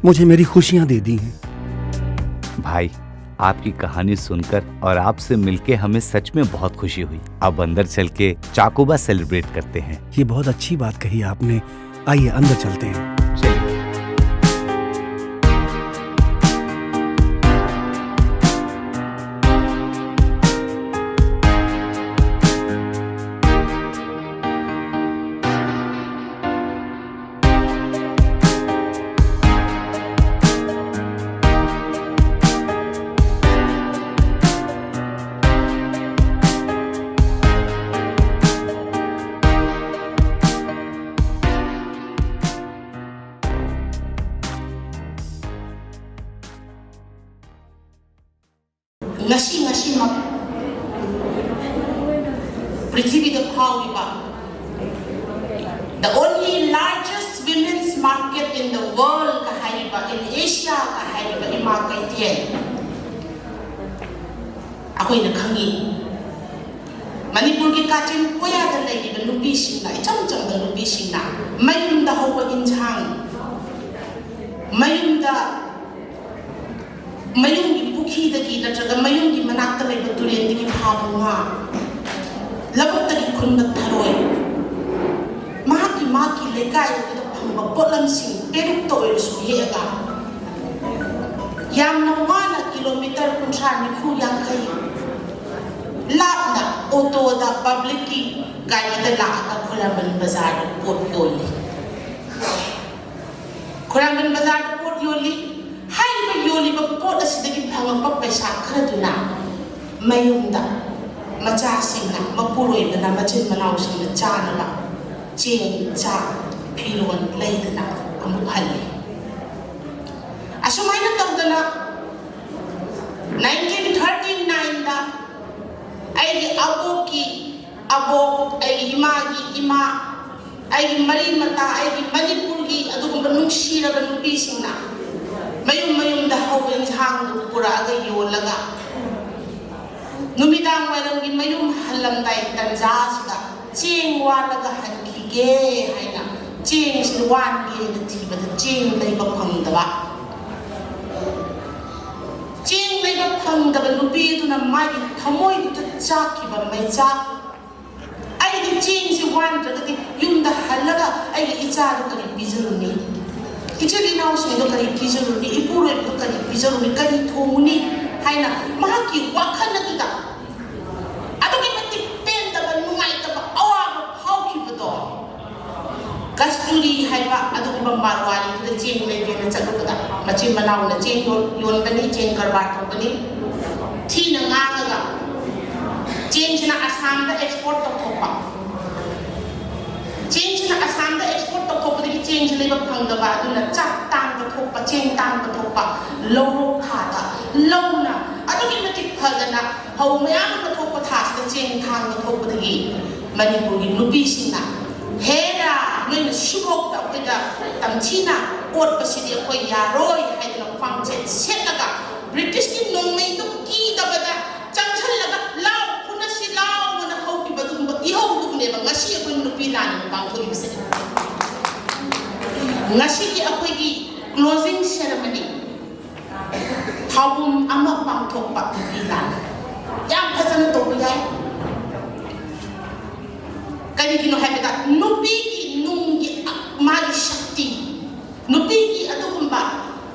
मुझे मेरी खुशियां दे दी हैं। भाई, आपकी कहानी सुनकर और आपसे मिलके हमें सच में बहुत खुशी हुई। अब अंदर चल के चाकोबा सेलिब्रेट करते हैं। ये बहुत अच्छी बात कही आपने। आइए, अंदर चलते हैं। चलिए। ꯉꯁꯤ ꯉꯁꯤꯃꯛ ꯄ꯭ꯔꯤꯊꯤꯕꯤꯗ ꯐꯥꯎꯔꯤꯕ the only largest women's market in the world ꯀ ꯍꯥꯏꯔꯤꯕ, in Asia ꯀ ꯍꯥꯏꯔꯤꯕ ꯏꯃꯥ ꯀꯩꯊꯦꯜ ꯑꯩꯈꯣꯏꯅ ꯈꯪꯉꯤ꯫ ꯃꯅꯤꯄꯨꯔꯒꯤ ꯀꯥꯆꯤꯟ ꯀꯣꯌꯥꯗ ꯂꯩꯔꯤꯕ ꯅꯨꯄꯤꯁꯤꯡꯅ, ꯏꯆꯝ ꯆꯝꯕ ꯅꯨꯄꯤꯁꯤꯡꯅ ꯃꯌꯨꯝꯗ ꯍꯧꯕ ꯏꯟꯁꯥꯡ, ꯃꯌꯨꯝꯗ, ꯃꯌꯨꯝꯒꯤ ꯄꯨꯈ꯭ꯔꯤꯗꯒꯤ ꯅꯠꯇ꯭ꯔꯒ ꯃꯌꯨꯝꯒꯤ ꯃꯅꯥꯛꯇ ꯂꯩꯕ ꯇꯨꯔꯦꯟꯗꯒꯤ ꯐꯥꯕ ꯉꯥ, ꯂꯧꯕꯨꯛꯇꯒꯤ ꯈꯨꯟꯕ ꯊꯔꯣꯏ, ꯃꯍꯥꯛꯀꯤ, ꯃꯍꯥꯛꯀꯤ ꯂꯩꯀꯥꯏ ꯑꯗꯨꯗ ꯐꯪꯕ ꯄꯣꯠꯂꯝꯁꯤꯡ ꯄꯦꯔꯨꯛꯇ ꯑꯣꯏꯔꯁꯨ ꯍꯦꯛꯑꯒ, ꯌꯥꯝꯅ ꯋꯥꯅ ꯀꯤꯂꯣꯃꯤꯇꯔ ꯀꯨꯟꯊ꯭ꯔꯥ, ꯅꯤꯐꯨ, ꯌꯥꯡꯈꯩ ꯂꯥꯞꯅ ꯑꯣꯇꯣꯗ, ꯄꯕ꯭ꯂꯤꯛꯀꯤ ꯒꯥꯔꯤꯗ ꯂꯥꯛꯑꯒ ꯈꯨꯔꯥꯏꯕꯟ ꯕꯖꯥꯔꯗ ꯄꯣꯠ ꯌꯣꯜꯂꯤ꯫ ꯈꯨꯔꯥꯏꯕꯟ ꯕꯖꯥꯔꯗ ꯄꯣꯠ ꯌꯣꯜꯂꯤ꯫ ꯍꯥꯏꯔꯤꯕ ꯌꯣꯜꯂꯤꯕ ꯄꯣꯠ ꯑꯁꯤꯗꯒꯤ ꯐꯪꯉꯛꯄ ꯄꯩꯁꯥ ꯈꯔꯗꯨꯅ ꯃꯌꯨꯝꯗ ꯃꯆꯥꯁꯤꯡꯅ, ꯃꯄꯨꯔꯣꯏꯕꯅ, ꯃꯆꯤꯟ ꯃꯅꯥꯎꯁꯤꯡꯅ ꯆꯥꯅꯕ ꯆꯦꯡ, ꯆꯥꯛ, ꯐꯤꯔꯣꯜ ꯂꯩꯗꯅ ꯑꯃꯨꯛ ꯍꯜꯂꯤ꯫ ꯑꯁꯨꯃꯥꯏꯅ ꯇꯧꯗꯅ nineteen thirty nineꯗ ꯑꯩꯒꯤ ꯑꯕꯣꯛꯀꯤ ꯑꯕꯣꯛ, ꯑꯩꯒꯤ ꯏꯃꯥꯒꯤ ꯏꯃꯥ, ꯑꯩꯒꯤ ꯃꯔꯤ ꯃꯇꯥ, ꯑꯩꯒꯤ ꯃꯅꯤꯄꯨꯔꯒꯤ ꯑꯗꯨꯒꯨꯝꯕ ꯅꯨꯡꯁꯤꯔꯕ ꯅꯨꯄꯤꯁꯤꯡꯅ ꯃꯌꯨꯝ ꯃꯌꯨꯝꯗ ꯍꯧꯕ ꯏꯟꯁꯥꯡꯗꯨ ꯄꯨꯔꯛꯑꯒ ꯌꯣꯜꯂꯒ, ꯅꯨꯃꯤꯗꯥꯡ ꯋꯥꯏꯔꯝꯒꯤ ꯃꯌꯨꯝ ꯍꯜꯂꯝꯗꯥꯏ ꯇꯟꯖꯥꯁꯤꯗ ꯆꯦꯡ ꯋꯥꯜꯂꯒ ꯍꯟꯈꯤꯒꯦ ꯍꯥꯏꯅ ꯆꯦꯡꯁꯤ ꯋꯥꯟꯒꯦꯅ ꯊꯤꯕꯗ ꯆꯦꯡ ꯂꯩꯕ ꯐꯪꯗꯕ꯫ ꯆꯦꯡ ꯂꯩ ꯐꯪꯗꯕ ꯅꯨꯄꯤ ꯑꯗꯨꯅ ꯃꯥꯒꯤ ꯊꯃꯣꯏꯗꯨꯗ ꯆꯥꯛꯈꯤꯕ ꯃꯩꯆꯥꯛ, "ꯑꯩꯗꯤ ꯆꯦꯡꯁꯤ ꯋꯥꯟꯗ꯭ꯔꯒꯗꯤ ꯌꯨꯝꯗ ꯍꯜꯂꯒ ꯑꯩꯒꯤ ꯏꯆꯥꯗꯨ ꯀꯔꯤ ꯄꯤꯖꯔꯨꯅꯤ? ꯏꯆꯤꯜ ꯏꯅꯥꯎꯁꯤꯡꯗꯣ ꯀꯔꯤ ꯄꯤꯖꯔꯨꯅꯤ? ꯏꯄꯨꯔꯣꯏꯕꯗꯣ ꯀꯔꯤ ꯄꯤꯖꯔꯨꯅꯤ? ꯀꯔꯤ ꯊꯣꯡꯉꯨꯅꯤ?" ꯍꯥꯏꯅ ꯃꯍꯥꯛꯀꯤ ꯋꯥꯈꯜ ꯑꯗꯨꯗ ꯑꯗꯨꯛꯀꯤ ꯃꯇꯤꯛ ꯄꯦꯟꯗꯕ, ꯅꯨꯡꯉꯥꯏꯇꯕ, ꯑꯋꯥꯕ ꯐꯥꯎꯈꯤꯕꯗꯣ, ꯀꯁꯇꯨꯔꯤ ꯍꯥꯏꯕ ꯑꯗꯨꯒꯨꯝꯕ ꯃꯥꯔꯋꯥꯔꯤꯗꯨꯗ ꯆꯦꯡ ꯂꯩꯒꯦꯅ ꯆꯠꯂꯨꯕꯗ, ꯃꯆꯤꯟ ꯃꯅꯥꯎꯅ ꯆꯦꯡ ꯌꯣꯟ-, ꯌꯣꯟꯕꯅꯤ, ꯆꯦꯡ ꯀꯔꯕꯥꯔ ꯇꯧꯕꯅꯤ, ꯊꯤꯅ ꯉꯥꯡꯉꯒ ꯆꯦꯡꯁꯤꯅ ꯑꯁꯥꯝꯗ ꯑꯦꯛꯁꯄꯣꯔꯠ ꯇꯧꯊꯣꯛꯄ꯫ ꯆꯦꯡꯁꯤꯅ ꯑꯁꯥꯝꯗ ꯑꯦꯛꯁꯄꯣꯔꯠ ꯇꯧꯊꯣꯛꯄꯗꯒꯤ ꯆꯦꯡꯁꯤ ꯂꯩꯕ ꯐꯪꯗꯕ, ꯑꯗꯨꯅ ꯆꯥꯛ ꯇꯥꯡꯕ ꯊꯣꯛꯄ, ꯆꯦꯡ ꯇꯥꯡꯕ ꯊꯣꯛꯄ, ꯂꯧꯔꯣꯛ ꯊꯥꯗ ꯂꯧꯅ ꯑꯗꯨꯛꯀꯤ ꯃꯇꯤꯛ ꯐꯗꯅ ꯐꯧ ꯃꯌꯥꯝ ꯑꯃ ꯊꯣꯛꯄ ꯊꯥꯁꯤꯗ ꯆꯦꯡ ꯊꯥꯡꯕ ꯊꯣꯛꯄꯗꯒꯤ ꯃꯅꯤꯄꯨꯔꯒꯤ ꯅꯨꯄꯤꯁꯤꯡꯅ, "ꯍꯦꯔꯥ, ꯅꯣꯏꯅ ꯁꯤꯕꯣꯛꯇ ꯑꯩꯈꯣꯏꯗ ꯇꯝꯊꯤꯅ ꯑꯣꯠꯄꯁꯤꯗꯤ ꯑꯩꯈꯣꯏ ꯌꯥꯔꯣꯏ" ꯍꯥꯏꯗꯅ ꯈ꯭ꯋꯥꯡꯆꯦꯠ ꯁꯦꯠꯂꯒ ꯕ꯭ꯔꯤꯇꯤꯁꯀꯤ ꯅꯣꯡꯃꯩꯗꯨ ꯀꯤꯗꯕꯗ ꯆꯪꯁꯤꯜꯂꯒ "ꯂꯥꯎ, ꯐꯨꯅꯁꯤ ꯂꯥꯎ" ꯑꯅ ꯍꯧꯈꯤꯕ ꯑꯗꯨꯒꯨꯝꯕ ꯏꯍꯧꯗꯨꯕꯨꯅꯦꯕ ꯉꯁꯤ ꯑꯩꯈꯣꯏ ꯅꯨꯄꯤ ꯂꯥꯟ ꯑꯃ ꯄꯥꯡꯊꯣꯛꯏꯕꯁꯦ꯫ ꯉꯁꯤꯒꯤ ꯑꯩꯈꯣꯏꯒꯤ closing ceremony, ꯊꯧꯕꯨꯝ ꯑꯃ ꯄꯥꯡꯊꯣꯛꯄ ꯅꯨꯄꯤ ꯂꯥꯟ ꯌꯥꯝ ꯐꯖꯅ ꯇꯧꯕ ꯌꯥꯏ꯫ ꯀꯔꯤꯒꯤꯅꯣ ꯍꯥꯏꯕꯗ ꯅꯨꯄꯤꯒꯤ ꯅꯨꯡꯒꯤ ꯃꯥꯒꯤ ꯁꯛꯇꯤ, ꯅꯨꯄꯤꯒꯤ ꯑꯗꯨꯒꯨꯝꯕ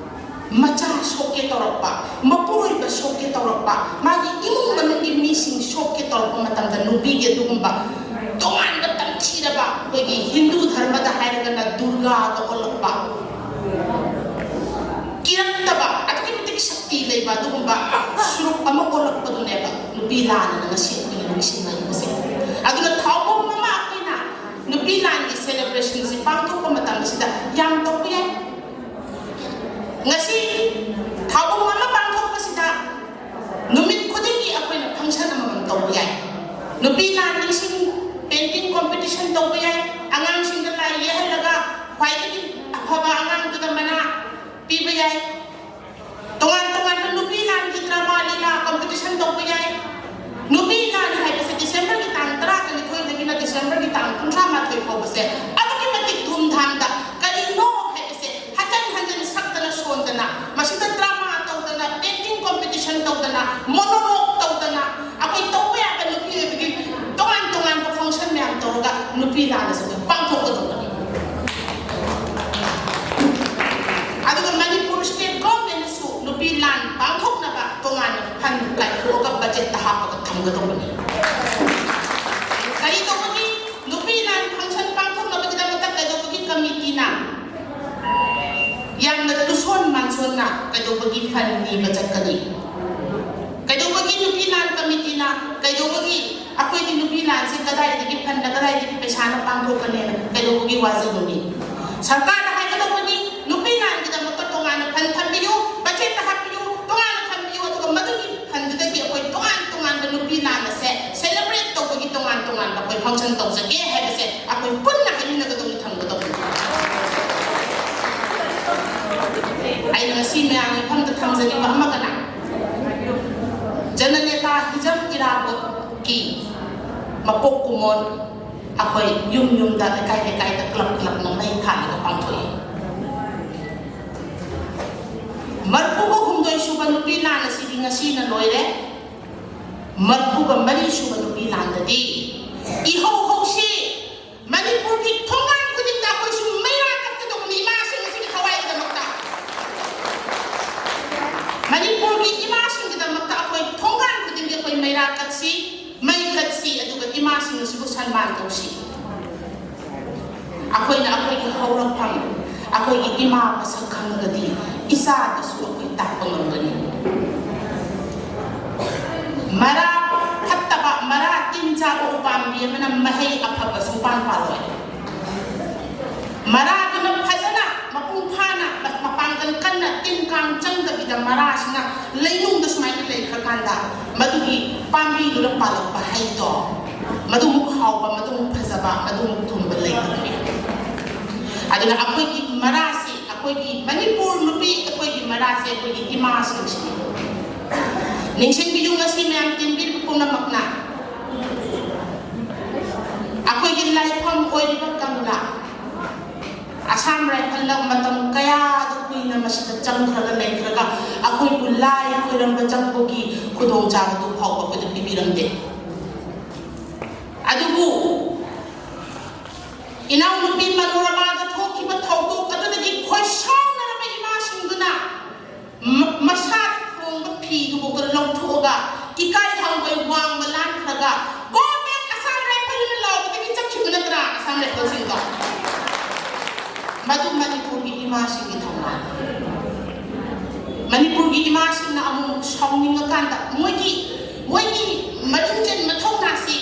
ꯃꯆꯥ ꯁꯣꯛꯀꯦ ꯇꯧꯔꯛꯄ, ꯃꯄꯨꯔꯣꯏꯕ ꯁꯣꯛꯀꯦ ꯇꯧꯔꯛꯄ, ꯃꯥꯒꯤ ꯏꯃꯨꯡ ꯃꯅꯨꯡꯒꯤ ꯃꯤꯁꯤꯡ ꯁꯣꯛꯀꯦ ꯇꯧꯔꯛꯄ ꯃꯇꯝꯗ ꯅꯨꯄꯤꯒꯤ ꯑꯗꯨꯒꯨꯝꯕ ꯇꯣꯉꯥꯟꯕ ꯇꯝꯊꯤꯔꯕ, ꯑꯩꯈꯣꯏꯒꯤ ꯍꯤꯟꯗꯨ ꯙꯔꯃꯗ ꯍꯥꯏꯔꯒꯅ ꯗꯨꯔꯒꯥꯒ ꯑꯣꯜꯂꯛꯄ, ꯀꯤꯔꯛꯇꯕ, ꯑꯗꯨꯛꯀꯤ ꯃꯇꯤꯛ ꯁꯛꯇꯤ ꯂꯩꯕ ꯑꯗꯨꯒꯨꯝꯕ ꯁꯨꯔꯨꯞ ꯑꯃ ꯑꯣꯜꯂꯛꯄꯗꯨꯅꯦꯕ ꯅꯨꯄꯤ ꯂꯥꯟꯅ ꯉꯁꯤ ꯑꯩꯈꯣꯏꯅ ꯅꯤꯡꯁꯤꯡꯅꯔꯤꯕꯁꯦ꯫ ꯑꯗꯨꯅ ꯊꯧꯕꯨꯝ ꯑꯃ ꯑꯩꯈꯣꯏꯅ ꯅꯨꯄꯤ ꯂꯥꯟꯒꯤ celebrationꯁꯤ ꯄꯥꯡꯊꯣꯛꯄ ꯃꯇꯝꯁꯤꯗ ꯌꯥꯝ ꯇꯧꯕ ꯌꯥꯏ꯫ ꯉꯁꯤ ꯊꯧꯕꯨꯝ ꯑꯃ ꯄꯥꯡꯊꯣꯛꯄꯁꯤꯗ ꯅꯨꯃꯤꯠ ꯈꯨꯗꯤꯡꯒꯤ ꯑꯩꯈꯣꯏꯅ function ꯑꯃꯃꯝ ꯇꯧꯕ ꯌꯥꯏ꯫ ꯅꯨꯄꯤ ꯂꯥꯟ ꯅꯤꯡꯁꯤꯡ painting competition ꯇꯧꯕ ꯌꯥꯏ꯫ ꯑꯉꯥꯡꯁꯤꯡꯗ ꯂꯥꯏ ꯌꯦꯛꯍꯜꯂꯒ ꯈ꯭ꯋꯥꯏꯗꯒꯤ ꯑꯐꯕ ꯑꯉꯥꯡꯗꯨꯗ ꯃꯅꯥ ꯄꯤꯕ ꯌꯥꯏ꯫ ꯇꯣꯉꯥꯟ ꯇꯣꯉꯥꯟꯕ ꯅꯨꯄꯤ ꯂꯥꯟꯒꯤ drama ꯂꯤꯂꯥ competition ꯇꯧꯕ ꯌꯥꯏ꯫ ꯅꯨꯄꯤ ꯂꯥꯟ ꯍꯥꯏꯕꯁꯦ Decemberꯒꯤ ꯇꯥꯡ ꯇꯔꯥꯒ ꯅꯤꯊꯣꯏꯗꯒꯤꯅ Decemberꯒꯤ ꯇꯥꯡ ꯀꯨꯟꯊ꯭ꯔꯥ ꯃꯥꯊꯣꯏ ꯐꯥꯎꯕꯁꯦ ꯑꯗꯨꯛꯀꯤ ꯃꯇꯤꯛ ꯙꯨꯝꯙꯥꯝꯗ ꯀꯔꯤꯅꯣ ꯍꯥꯏꯕꯁꯦ ꯍꯟꯖꯟ ꯍꯟꯖꯟ ꯁꯛꯇꯅ ꯁꯣꯟꯗꯅ ꯃꯁꯤꯗ drama ꯇꯧꯗꯅ painting competition ꯅꯨꯄꯤ ꯂꯥꯟ ꯑꯁꯤ ꯑꯩꯈꯣꯏ ꯄꯥꯡꯊꯣꯛꯀꯗꯧꯕꯅꯤ꯫ ꯑꯗꯨꯒ ꯃꯅꯤꯄꯨꯔ ꯁ꯭ꯇꯦꯠ ꯒꯣꯔꯃꯦꯟꯅꯁꯨ ꯅꯨꯄꯤ ꯂꯥꯟ ꯄꯥꯡꯊꯣꯛꯅꯕ ꯇꯣꯉꯥꯟꯅ ꯐꯟ ꯀꯥꯏꯊꯣꯛꯑꯒ ꯕꯖꯦꯠꯇ ꯍꯥꯞꯄꯒ ꯊꯝꯒꯗꯧꯕꯅꯤ꯫ ꯀꯔꯤ ꯇꯧꯕꯒꯤ? ꯅꯨꯄꯤ ꯂꯥꯟ ꯐꯪꯁꯟ ꯄꯥꯡꯊꯣꯛꯅꯕꯒꯤꯗꯃꯛꯇ ꯀꯩꯗꯧꯕꯒꯤ ꯀꯃꯤꯇꯤꯅ ꯌꯥꯝꯅ ꯇꯨꯁꯣꯟ ꯃꯥꯟꯁꯣꯟꯅ ꯀꯩꯗꯧꯕꯒꯤ ꯐꯟ ꯅꯤꯕ ꯆꯠꯀꯅꯤ? ꯀꯩꯗꯧꯕꯒꯤ ꯅꯨꯄꯤ ꯂꯥꯟ ꯀꯃꯤꯇꯤꯅ, ꯀꯩꯗꯧꯕꯒꯤ ꯑꯩꯈꯣꯏꯗꯤ ꯅꯨꯄꯤ ꯂꯥꯟꯁꯤ ꯀꯗꯥꯏꯗꯒꯤ ꯐꯟꯅ, ꯀꯗꯥꯏꯗꯒꯤ ꯄꯩꯁꯥꯅ ꯄꯥꯡꯊꯣꯛꯀꯅꯦꯅ ꯀꯩꯗꯧꯕꯒꯤ ꯋꯥꯖꯔꯨꯅꯤ? ꯁꯔꯀꯥꯔꯗ ꯍꯥꯏꯒꯗꯧꯕꯅꯤ, ꯅꯨꯄꯤ ꯂꯥꯟꯒꯤꯗꯃꯛꯇ ꯇꯣꯉꯥꯟꯅ ꯐꯟ ꯊꯝꯕꯤꯌꯨ, ꯕꯖꯦꯠꯇ ꯍꯥꯞꯄꯤꯌꯨ, ꯇꯣꯉꯥꯟꯅ ꯊꯝꯕꯤꯌꯨ, ꯑꯗꯨꯒ ꯃꯗꯨꯒꯤ ꯐꯟꯗꯨꯗꯒꯤ ꯑꯩꯈꯣꯏ ꯇꯣꯉꯥꯟ ꯇꯣꯉꯥꯟꯕ ꯅꯨꯄꯤ ꯂꯥꯟ ꯑꯁꯦ ꯁꯦꯂꯦꯕ꯭ꯔꯦꯠ ꯇꯧꯕꯒꯤ ꯇꯣꯉꯥꯟ ꯇꯣꯉꯥꯟꯕ ꯑꯩꯈꯣꯏ ꯐꯪꯁꯟ ꯇꯧꯖꯒꯦ ꯍꯥꯏꯕꯁꯦ ꯑꯩꯈꯣꯏ ꯄꯨꯟꯅ ꯍꯥꯏꯃꯤꯟꯅꯒꯗꯧꯅꯤ, ꯊꯝꯒꯗꯧꯅꯤ꯫ ꯑꯩꯅ ꯉꯁꯤ ꯃꯌꯥꯝꯒꯤ ꯃꯐꯝꯗ ꯊꯝꯖꯅꯤꯡꯕ ꯑꯃꯒꯅ, ꯖꯅꯅꯦꯇꯥ ꯍꯤꯖꯝ ꯏꯔꯥꯕꯣꯠꯀꯤ ꯃꯄꯣꯛ ꯀꯨꯝꯑꯣꯟ ꯑꯩꯈꯣꯏ ꯌꯨꯝ ꯌꯨꯝꯗ, ꯂꯩꯀꯥꯏ ꯂꯩꯀꯥꯏꯗ, ꯀ꯭ꯂꯕ ꯀ꯭ꯂꯕꯅ ꯃꯩ ꯊꯥꯜꯂꯒ ꯄꯥꯡꯊꯣꯛꯏ꯫ ꯃꯔꯐꯨꯒ ꯍꯨꯝꯗꯣꯏ ꯁꯨꯕ ꯅꯨꯄꯤ ꯂꯥꯟ ꯑꯁꯤꯗꯤ ꯉꯁꯤꯅ ꯂꯣꯏꯔꯦ꯫ ꯃꯔꯐꯨꯒ ꯃꯔꯤ ꯁꯨꯕ ꯅꯨꯄꯤ ꯂꯥꯟꯗꯗꯤ ꯏꯍꯧ ꯍꯧꯁꯤ꯫ ꯃꯅꯤꯄꯨꯔꯒꯤ ꯊꯣꯡꯒꯥꯟ ꯈꯨꯗꯤꯡꯗ ꯑꯩꯈꯣꯏꯁꯨ ꯃꯩꯔꯥ ꯀꯠꯀꯗꯧꯕꯅꯤ ꯏꯃꯥꯁꯤꯡ ꯑꯁꯤꯒꯤ ꯊꯋꯥꯏꯒꯤꯗꯃꯛꯇ꯫ ꯃꯅꯤꯄꯨꯔꯒꯤ ꯏꯃꯥꯁꯤꯡꯒꯤꯗꯃꯛꯇ ꯑꯩꯈꯣꯏ ꯊꯣꯡꯒꯥꯟ ꯈꯨꯗꯤꯡꯒꯤ ꯑꯩꯈꯣꯏ ꯃꯩꯔꯥ ꯀꯠꯁꯤ, ꯃꯩ ꯀꯠꯁꯤ, ꯑꯗꯨꯒ ꯏꯃꯥꯁꯤꯡ ꯑꯁꯤꯕꯨ ꯁꯟꯃꯥꯟ ꯇꯧꯁꯤ꯫ ꯑꯩꯈꯣꯏꯅ ꯑꯩꯈꯣꯏꯒꯤ ꯍꯧꯔꯛꯐꯝ, ꯑꯩꯈꯣꯏꯒꯤ ꯏꯃꯥ ꯃꯁꯛ ꯈꯪꯉꯒꯗꯤ ꯏꯆꯥꯗꯁꯨ ꯑꯩꯈꯣꯏ ꯇꯥꯛꯄ ꯉꯝꯒꯅꯤ꯫ ꯃꯔꯥ ꯐꯠꯇꯕ, ꯃꯔꯥ ꯇꯤꯟ ꯆꯥꯕ ꯎꯄꯥꯝꯕꯤ ꯑꯃꯅ ꯃꯍꯩ ꯑꯐꯕ ꯁꯨꯡꯄꯥꯟ ꯄꯥꯜꯂꯣꯏ꯫ ꯃꯔꯥꯗꯨꯅ ꯐꯖꯅ ꯃꯄꯨꯡ ꯐꯥꯅ ꯃꯄꯥꯡꯒꯜ ꯀꯟꯅ ꯇꯤꯟ ꯀꯥꯡ ꯆꯪꯗꯕꯤꯗ ꯃꯔꯥꯁꯤꯅ ꯂꯩꯅꯨꯡꯗ ꯁꯨꯃꯥꯏꯅ ꯂꯩꯈ꯭ꯔꯀꯥꯟꯗ ꯃꯗꯨꯒꯤ ꯄꯥꯝꯕꯤꯗꯨꯅ ꯄꯥꯜꯂꯛꯄ ꯍꯩꯗꯣ ꯃꯗꯨꯃꯨꯛ ꯍꯥꯎꯕ, ꯃꯗꯨꯃꯨꯛ ꯐꯖꯕ, ꯃꯗꯨꯃꯨꯛ ꯊꯨꯝꯕ ꯂꯩꯇꯕꯅꯤ꯫ ꯑꯗꯨꯅ ꯑꯩꯈꯣꯏꯒꯤ ꯃꯔꯥꯁꯤ, ꯑꯩꯈꯣꯏꯒꯤ ꯃꯅꯤꯄꯨꯔ ꯅꯨꯄꯤ, ꯑꯩꯈꯣꯏꯒꯤ ꯃꯔꯥꯁꯤ ꯑꯩꯈꯣꯏꯒꯤ ꯏꯃꯥꯁꯤꯡꯁꯤꯅꯤ꯫ ꯅꯤꯡꯁꯤꯡꯕꯤꯌꯨ, ꯉꯁꯤ ꯃꯌꯥꯝ ꯇꯤꯟꯕꯤꯔꯤꯕ ꯄꯨꯝꯅꯃꯛꯅ ꯑꯩꯈꯣꯏꯒꯤ ꯂꯥꯏꯐꯝ ꯑꯣꯏꯔꯤꯕ ꯀꯪꯂꯥ, ꯑꯁꯥꯝ ꯔꯥꯏꯐꯜꯅ ꯃꯇꯝ ꯀꯌꯥꯗ ꯀꯨꯏꯅ ꯃꯁꯤꯗ ꯆꯪꯈ꯭ꯔꯒ ꯂꯩꯈ꯭ꯔꯒ ꯑꯩꯈꯣꯏꯕꯨ ꯂꯥꯏ ꯈꯣꯏꯔꯝꯕ ꯆꯪꯕꯒꯤ ꯈꯨꯗꯣꯡꯆꯥꯕꯗꯨ ꯐꯥꯎꯕ ꯑꯩꯈꯣꯏꯗ ꯄꯤꯕꯤꯔꯝꯗꯦ꯫ ꯑꯗꯨꯕꯨ ꯏꯅꯥꯎꯅꯨꯄꯤ ꯃꯅꯣꯔꯃꯥꯗ ꯊꯣꯛꯈꯤꯕ ꯊꯧꯗꯣꯛ ꯑꯗꯨꯗꯒꯤ ꯈꯣꯏꯁꯥꯎꯅꯔꯕ ꯏꯃꯥꯁꯤꯡꯗꯨꯅ ꯃ-, ꯃꯁꯥꯗ ꯊꯣꯡꯕ ꯐꯤꯗꯨꯐꯥꯎꯗ ꯂꯧꯊꯣꯛꯑꯒ ꯏꯀꯥꯏ ꯍꯪꯒꯣꯏ ꯋꯥꯡꯃ ꯂꯥꯟꯈ꯭ꯔꯒ "Go back Assam Rifle" ꯍꯥꯏꯅ ꯂꯥꯎꯕꯗꯒꯤ ꯆꯠꯈꯤꯕ ꯅꯠꯇ꯭ꯔꯥ ꯑꯁꯥꯝ ꯔꯥꯏꯐꯜꯁꯤꯡꯗꯣ? ꯃꯗꯨ ꯃꯅꯤꯄꯨꯔꯒꯤ ꯏꯃꯥꯁꯤꯡꯒꯤ ꯊꯧꯅꯥꯅꯤ꯫ ꯃꯅꯤꯄꯨꯔꯒꯤ ꯏꯃꯥꯁꯤꯡꯅ ꯑꯃꯨꯛ ꯁꯥꯎꯅꯤꯡꯉꯀꯥꯟꯗ ꯃꯣꯏꯒꯤ, ꯃꯣꯏꯒꯤ ꯃꯔꯤꯡꯖꯦꯜ ꯃꯊꯧꯅꯥꯁꯤ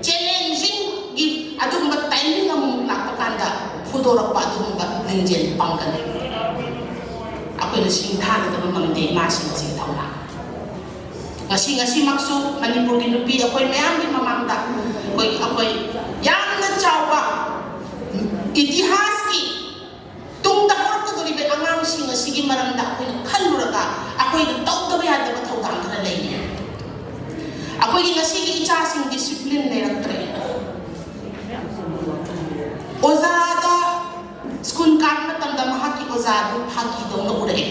ꯆꯦꯂꯦꯟꯖꯤꯡꯒꯤ ꯑꯗꯨꯒꯨꯝꯕ ꯇꯥꯏꯃꯤꯡ ꯑꯃꯃꯨꯛ ꯂꯥꯛꯄ ꯀꯥꯟꯗ ꯐꯨꯗꯣꯔꯛꯄ ꯑꯗꯨꯒꯨꯝꯕ ꯂꯤꯡꯖꯦꯜ ꯄꯥꯡꯒꯜ ꯑꯩꯈꯣꯏꯅ ꯁꯤꯡꯊꯥꯅꯗꯕ ꯉꯝꯗꯦ ꯏꯃꯥꯁꯤꯡ ꯑꯁꯤꯒꯤ ꯊꯧꯅꯥ꯫ ꯉꯁꯤ, ꯉꯁꯤꯃꯛꯁꯨ ꯃꯅꯤꯄꯨꯔꯒꯤ ꯅꯨꯄꯤ ꯑꯩꯈꯣꯏ ꯃꯌꯥꯝꯒꯤ ꯃꯃꯥꯡꯗ ꯑꯩꯈꯣꯏ, ꯑꯩꯈꯣꯏ ꯌꯥꯝꯅ ꯆꯥꯎꯕ ꯏꯇꯤꯍꯥꯁꯀꯤ ꯇꯨꯡꯗ ꯍꯧꯔꯛꯀꯗꯧꯔꯤꯕ ꯑꯉꯥꯡꯁꯤꯡ ꯑꯁꯤꯒꯤ ꯃꯔꯝꯗ ꯑꯩꯈꯣꯏꯅ ꯈꯜꯂꯨꯔꯒ ꯑꯩꯈꯣꯏꯅ ꯇꯧꯗꯕ ꯌꯥꯗꯕ ꯊꯧꯗꯥꯡ ꯈꯔ ꯂꯩꯔꯤ꯫ ꯑꯩꯈꯣꯏꯒꯤ ꯉꯁꯤꯒꯤ ꯏꯆꯥꯁꯤꯡ ꯗꯤꯁꯤꯄ꯭ꯂꯤꯟ ꯂꯩꯔꯛꯇ꯭ꯔꯦ꯫ ꯑꯣꯖꯥꯗ ꯁ꯭ꯀꯨꯜ ꯀꯥꯕ ꯃꯇꯝꯗ ꯃꯍꯥꯛꯀꯤ ꯑꯣꯖꯥꯗꯨ ꯐꯥꯒꯤꯗꯧꯅ ꯎꯔꯛꯑꯦ꯫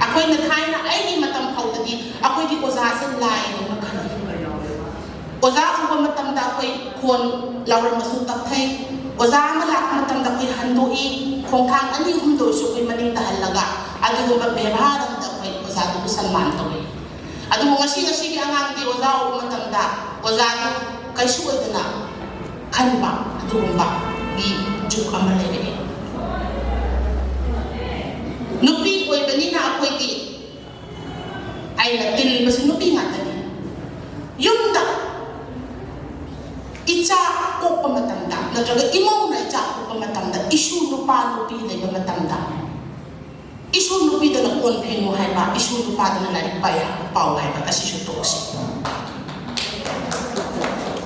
ꯑꯩꯈꯣꯏꯅ ꯊꯥꯏꯅ ꯑꯩꯒꯤ ꯃꯇꯝ ꯐꯥꯎꯗꯗꯤ ꯑꯩꯈꯣꯏꯒꯤ ꯑꯣꯖꯥꯁꯦ ꯂꯥꯏꯗꯧꯅ ꯈꯜꯂꯤ꯫ ꯑꯣꯖꯥ ꯎꯕ ꯃꯇꯝꯗ ꯑꯩꯈꯣꯏ ꯈꯣꯟ ꯂꯥꯎꯔꯝꯕꯁꯨ ꯇꯞꯊꯩ꯫ ꯑꯣꯖꯥ ꯑꯃ ꯂꯥꯛꯄ ꯃꯇꯝꯗ ꯑꯩꯈꯣꯏ ꯍꯟꯗꯣꯛꯏ, ꯈꯣꯡꯊꯥꯡ ꯑꯅꯤ ꯑꯍꯨꯝꯗ ꯑꯣꯏꯔꯁꯨ ꯑꯩꯈꯣꯏ ꯃꯅꯤꯡꯗ ꯍꯜꯂꯒ ꯑꯗꯨꯒꯨꯝꯕ ꯕꯦꯕꯥꯔ ꯑꯃꯗ ꯑꯩꯈꯣꯏ ꯑꯣꯖꯥꯗꯨꯕꯨ ꯁꯟꯃꯥꯟ ꯇꯧꯏ꯫ ꯑꯗꯨꯕꯨ ꯉꯁꯤ, ꯉꯁꯤꯒꯤ ꯑꯉꯥꯡꯗꯤ ꯑꯣꯖꯥ ꯎꯕ ꯃꯇꯝꯗ ꯑꯣꯖꯥꯗꯨ ꯀꯩꯁꯨ ꯑꯣꯏꯗꯅ ꯈꯟꯕ ꯑꯗꯨꯒꯨꯝꯕꯒꯤ ꯖꯨꯒ ꯑꯃ ꯂꯩꯔꯛꯑꯦ꯫ ꯅꯨꯄꯤ ꯑꯣꯏꯕꯅꯤꯅ ꯑꯩꯈꯣꯏꯗꯤ, ꯑꯩꯅ ꯇꯤꯜꯂꯤꯕꯁꯤ ꯅꯨꯄꯤ ꯉꯥꯛꯇꯅꯤ꯫ ꯌꯨꯝꯗ ꯏꯆꯥ ꯄꯣꯛꯄ ꯃꯇꯝꯗ ꯅꯠꯇ꯭ꯔꯒ ꯏꯃꯧꯅ ꯏꯆꯥ ꯄꯣꯛꯄ ꯃꯇꯝꯗ ꯏꯁꯨ ꯅꯨꯄꯥ ꯅꯨꯄꯤ ꯂꯩꯕ ꯃꯇꯝꯗ ꯏꯁꯨ ꯅꯨꯄꯤꯗꯅ ꯀꯣꯟ ꯐꯦꯡꯉꯨ ꯍꯥꯏꯕ, ꯏꯁꯨ ꯅꯨꯄꯥꯗꯅ ꯂꯥꯏꯔꯤꯛ ꯄꯥꯏ-, ꯄꯥꯎ ꯍꯥꯏꯕ, ꯑꯁꯤꯁꯨ ꯇꯣꯛꯁꯤ꯫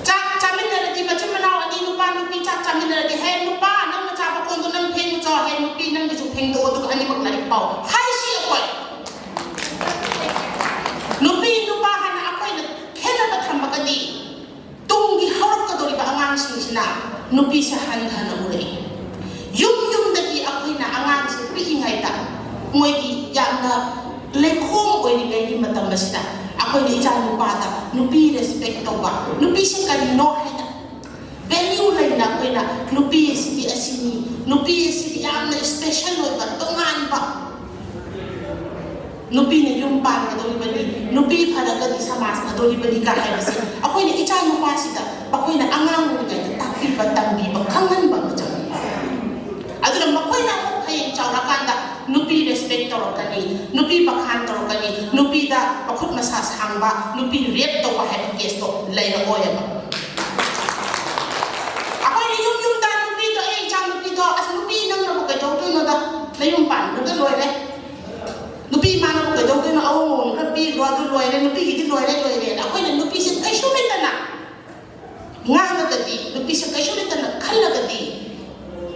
ꯆꯥꯛ ꯆꯥꯃꯤꯟꯅꯔꯗꯤ, ꯃꯆꯤꯟ ꯃꯅꯥꯎ ꯑꯅꯤ ꯅꯨꯄꯥ ꯅꯨꯄꯤ ꯆꯥꯛ ꯆꯥꯃꯤꯟꯅꯔꯗꯤ, "ꯍꯦ ꯅꯨꯄꯥ, ꯅꯪꯅ ꯆꯥꯕ ꯀꯣꯟꯗꯣ ꯅꯪ ꯐꯦꯡꯉꯨ ꯆꯣ, ꯍꯦ ꯅꯨꯄꯤ, ꯅꯪꯒꯤꯁꯨ ꯐꯦꯡꯗꯣꯛꯑꯣ, ꯑꯗꯨꯒ ꯑꯅꯤꯃꯛ ꯂꯥꯏꯔꯤꯛ ꯄꯥꯎ" ꯍꯥꯏꯁꯤ ꯑꯩꯈꯣꯏ꯫ ꯅꯨꯄꯤ ꯅꯨꯄꯥ ꯍꯥꯏꯅ ꯑꯩꯈꯣꯏꯅ ꯈꯦꯠꯅꯕ ꯊꯝꯃꯒꯗꯤ, ꯇꯨꯡꯒꯤ ꯍꯧꯔꯛꯀꯗꯧꯔꯤꯕ ꯑꯉꯥꯡꯁꯤꯡꯁꯤꯅ ꯅꯨꯄꯤꯁꯦ ꯍꯟꯊꯅ ꯎꯔꯛꯏ꯫ ꯌꯨꯝ ꯌꯨꯝꯗꯒꯤ ꯑꯩꯈꯣꯏꯅ ꯑꯉꯥꯡꯁꯦ ꯄꯤꯛꯏꯉꯩꯗ ꯃꯣꯏꯒꯤ ꯌꯥꯝꯅ ꯂꯩꯈꯣꯝ ꯑꯣꯏꯔꯤꯉꯩꯒꯤ ꯃꯇꯝ ꯑꯁꯤꯗ ꯑꯩꯈꯣꯏꯅ ꯏꯆꯥ ꯅꯨꯄꯥꯗ ꯅꯨꯄꯤ ꯔꯦꯁꯄꯦꯛ ꯇꯧꯕ, ꯅꯨꯄꯤꯁꯦ ꯀꯔꯤꯅꯣ ꯍꯥꯏꯅ ꯚꯦꯂ꯭ꯌꯨ ꯂꯩꯅ ꯑꯩꯈꯣꯏ ꯅꯨꯄꯤ ꯑꯁꯤꯗꯤ ꯑꯁꯤꯅꯤ, ꯅꯨꯄꯤ ꯑꯁꯤꯗꯤ ꯌꯥꯝꯅ special ꯑꯣꯏꯕ, ꯇꯣꯉꯥꯟꯕ꯫ ꯅꯨꯄꯤꯅ ꯌꯨꯝ ꯄꯥꯟꯒꯗꯧꯔꯤꯕꯅꯤ, ꯅꯨꯄꯤ ꯐꯔꯒꯗꯤ ꯁꯃꯥꯖ ꯐꯗꯧꯔꯤꯕꯅꯤꯒ ꯍꯥꯏꯕꯁꯦ ꯑꯩꯈꯣꯏꯅ ꯏꯆꯥ ꯅꯨꯄꯥꯁꯤꯗ ꯃꯈꯣꯏꯅ ꯑꯉꯥꯡ ꯑꯣꯏꯔꯤꯉꯩꯗ ꯇꯥꯛꯄꯤꯕ, ꯇꯝꯕꯤꯕ, ꯈꯪꯍꯟꯕ ꯑꯃ ꯆꯪꯉꯤ꯫ ꯑꯗꯨꯅ ꯃꯈꯣꯏꯅ ꯑꯃꯨꯛ ꯍꯌꯦꯡ ꯆꯥꯎꯔꯀꯥꯟꯗ ꯅꯨꯄꯤ respect ꯇꯧꯔꯛꯀꯅꯤ, ꯅꯨꯄꯤ ꯕꯈꯥꯟ ꯇꯧꯔꯛꯀꯅꯤ, ꯅꯨꯄꯤꯗ ꯃꯈꯨꯠ ꯃꯁꯥ ꯁꯥꯡꯕ, ꯅꯨꯄꯤ rape ꯇꯧꯕ ꯍꯥꯏꯕ caseꯇꯣ ꯂꯩꯔꯛꯑꯣꯏꯕ꯫ ꯑꯩꯈꯣꯏꯅ ꯌꯨꯝ ꯌꯨꯝꯗ ꯅꯨꯄꯤꯗꯣ, "ꯑꯦ, ꯏꯆꯥ ꯅꯨꯄꯤꯗꯣ, ꯑꯁ, ꯅꯨꯄꯤ ꯅꯪꯅꯕꯨ ꯀꯩꯗꯧꯗꯣꯏꯅꯣꯗ? ꯅꯌꯨꯝ ꯄꯥꯟꯈ꯭ꯔꯒ ꯂꯣꯏꯔꯦ꯫ ꯅꯨꯄꯤ ꯏꯃꯥꯅꯕꯨ ꯀꯩꯗꯧꯗꯣꯏꯅꯣ? ꯑꯋꯣꯡ ꯑꯋꯣꯡ ꯈꯔ ꯄꯤꯈ꯭ꯔꯣ, ꯑꯗꯨ ꯂꯣꯏꯔꯦ, ꯅꯨꯄꯤꯒꯤꯗꯤ ꯂꯣꯏꯔꯦ, ꯂꯣꯏꯔꯦ"꯫ ꯑꯩꯈꯣꯏꯅ ꯅꯨꯄꯤꯁꯦ ꯀꯩꯁꯨ ꯂꯩꯇꯅ ꯉꯥꯡꯉꯒꯗꯤ, ꯅꯨꯄꯤꯁꯦ ꯀꯩꯁꯨ ꯂꯩꯇꯅ ꯈꯜꯂꯒꯗꯤ,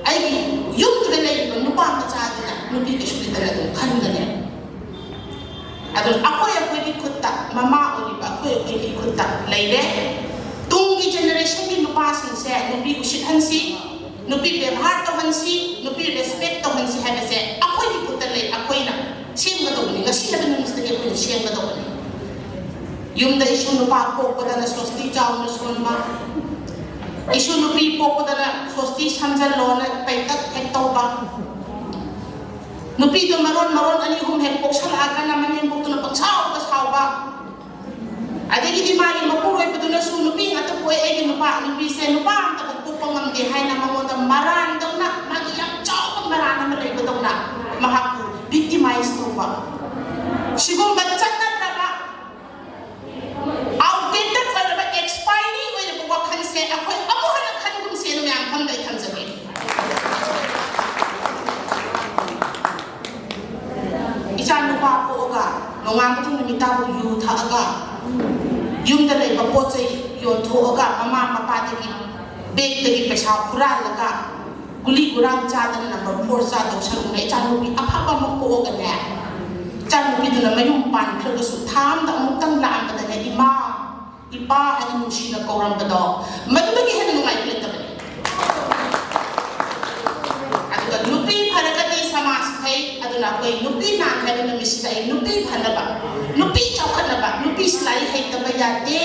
ꯑꯩꯒꯤ ꯌꯨꯝꯗꯨꯗ ꯂꯩꯔꯤꯕ ꯅꯨꯄꯥ ꯃꯆꯥꯗꯨꯅ ꯅꯨꯄꯤ ꯀꯩꯁꯨ ꯂꯩꯇꯅ ꯑꯗꯨꯝ ꯈꯟꯒꯅꯤ꯫ ꯑꯗꯨꯅ ꯑꯩꯈꯣꯏ ꯑꯩꯈꯣꯏꯒꯤ ꯈꯨꯠꯇ, ꯃꯃꯥ ꯑꯣꯏꯔꯤꯕ ꯑꯩꯈꯣꯏ ꯑꯩꯈꯣꯏꯒꯤ ꯈꯨꯠꯇ ꯂꯩꯔꯦ꯫ ꯇꯨꯡꯒꯤ generationꯒꯤ ꯅꯨꯄꯥꯁꯤꯡꯁꯦ ꯅꯨꯄꯤ ꯎꯁꯤꯠꯍꯟꯁꯤ, ꯅꯨꯄꯤ ꯕꯦꯕꯥꯔ ꯇꯧꯍꯟꯁꯤ, ꯅꯨꯄꯤ respect ꯇꯧꯍꯟꯁꯤ ꯍꯥꯏꯕꯁꯦ ꯑꯩꯈꯣꯏꯒꯤ ꯈꯨꯠꯇ ꯂꯩ꯫ ꯑꯩꯈꯣꯏꯅ ꯁꯦꯝꯒꯗꯧꯕꯅꯤ꯫ ꯉꯁꯤ ꯍꯥꯏꯕ ꯅꯨꯃꯤꯠꯁꯤꯗꯒꯤ ꯑꯩꯈꯣꯏꯅ ꯁꯦꯝꯒꯗꯧꯕꯅꯤ꯫ ꯌꯨꯝꯗ ꯏꯁꯨ ꯅꯨꯄꯥ ꯄꯣꯛꯄꯗꯅ ꯁꯣꯁꯇꯤ ꯆꯥꯎꯅ ꯁꯣꯟꯕ, ꯏꯁꯨ ꯅꯨꯄꯤ ꯄꯣꯛꯄꯗꯅ ꯁꯣꯁꯇꯤ ꯁꯝꯖꯜꯂꯣꯅ ꯄꯩꯇꯛ ꯍꯦꯛ ꯇꯧꯕ, ꯅꯨꯄꯤꯗꯣ ꯃꯔꯣꯟ ꯃꯔꯣꯟ ꯑꯅꯤ ꯑꯍꯨꯝ ꯍꯦꯛ ꯄꯣꯛꯁꯜꯂꯛꯑꯒꯅ ꯃꯅꯦꯝꯕꯣꯛꯇꯨꯅ ꯄꯪꯁꯥꯎꯗ ꯁꯥꯎꯕ, ꯑꯗꯒꯤꯗꯤ ꯃꯥꯒꯤ ꯃꯄꯨꯔꯣꯏꯕꯗꯨꯅꯁꯨ ꯅꯨꯄꯤ ꯉꯥꯛꯇ ꯄꯣꯛꯑꯦ, ꯑꯩꯒꯤ ꯅꯨꯄꯥ, ꯅꯨꯄꯤꯁꯦ ꯅꯨꯄꯥ ꯑꯝꯇꯕꯨ ꯄꯣꯛꯄ ꯉꯝꯗꯦ ꯍꯥꯏꯅ ꯃꯉꯣꯟꯗ ꯃꯔꯥꯟꯗꯧꯅ, ꯃꯥꯒꯤ ꯌꯥꯝ ꯆꯥꯎꯕ ꯃꯔꯥꯟ ꯑꯃ ꯂꯩꯕꯗꯧꯅ ꯃꯍꯥꯛꯄꯨ victimize ꯇꯧꯕ꯫ ꯁꯤꯒꯨꯝꯕ ꯆꯠꯅꯗ꯭ꯔꯕ, outdated ꯑꯣꯏꯔꯕ, expiry ꯑꯣꯏꯔꯕ ꯋꯥꯈꯜꯁꯦ ꯑꯩꯈꯣꯏ ꯑꯃꯨꯛ ꯍꯟꯅ ꯈꯟꯒꯨꯝꯁꯦꯅ ꯃꯌꯥꯝ ꯐꯝꯗ ꯑꯩ ꯊꯝꯖꯒꯦ꯫ ꯏꯆꯥ ꯅꯨꯄꯥ ꯄꯣꯛꯑꯒ ꯅꯣꯡꯉꯥꯟꯕꯗꯒꯤ ꯅꯨꯃꯤꯠ ꯇꯥꯕꯨ ꯌꯨ ꯊꯛꯑꯒ, ꯌꯨꯝꯗ ꯂꯩꯕ ꯄꯣꯠ ꯆꯩ ꯌꯣꯟꯊꯣꯛꯑꯒ, ꯃꯃꯥ ꯃꯄꯥꯗꯒꯤ ꯕꯦꯒꯇꯒꯤ ꯄꯩꯁꯥ ꯍꯨꯔꯥꯜꯂꯒ, ꯒꯨꯂꯤ ꯒꯨꯔꯥꯡ ꯆꯥꯗꯅ number four ꯆꯥꯗꯧ ꯁꯔꯨꯛꯅꯦ, ꯏꯆꯥꯅꯨꯄꯤ ꯑꯐꯕ ꯑꯃ ꯄꯣꯛꯑꯒꯅꯦ, ꯏꯆꯥꯅꯨꯄꯤꯗꯨꯅ ꯃꯌꯨꯝ ꯄꯥꯟꯈ꯭ꯔꯒꯁꯨ ꯊꯥ ꯑꯃꯗ ꯑꯃꯨꯛꯇꯪ ꯂꯥꯛꯑꯝꯕꯗꯅꯦ, "ꯏꯃꯥ, ꯏꯄꯥ" ꯍꯥꯏꯅ ꯅꯨꯡꯁꯤꯅ ꯀꯧꯔꯝꯕꯗꯣ, ꯃꯗꯨꯗꯒꯤ ꯍꯦꯟꯅ ꯅꯨꯡꯉꯥꯏꯕ ꯂꯩꯇꯕꯅꯦ꯫ ꯑꯗꯨꯒ ꯅꯨꯄꯤ ꯐꯔꯒꯗꯤ ꯁꯃꯥꯖ ꯐꯩ꯫ ꯑꯗꯨꯅ ꯑꯩꯈꯣꯏ ꯅꯨꯄꯤ ꯅꯥꯟ ꯍꯥꯏꯕ ꯅꯨꯃꯤꯠꯁꯤꯗ ꯑꯩ ꯅꯨꯄꯤ ꯐꯅꯕ, ꯅꯨꯄꯤ ꯆꯥꯎꯈꯠꯅꯕ, ꯅꯨꯄꯤꯁꯤ ꯂꯥꯏꯔꯤꯛ ꯍꯩꯇꯕ ꯌꯥꯗꯦ,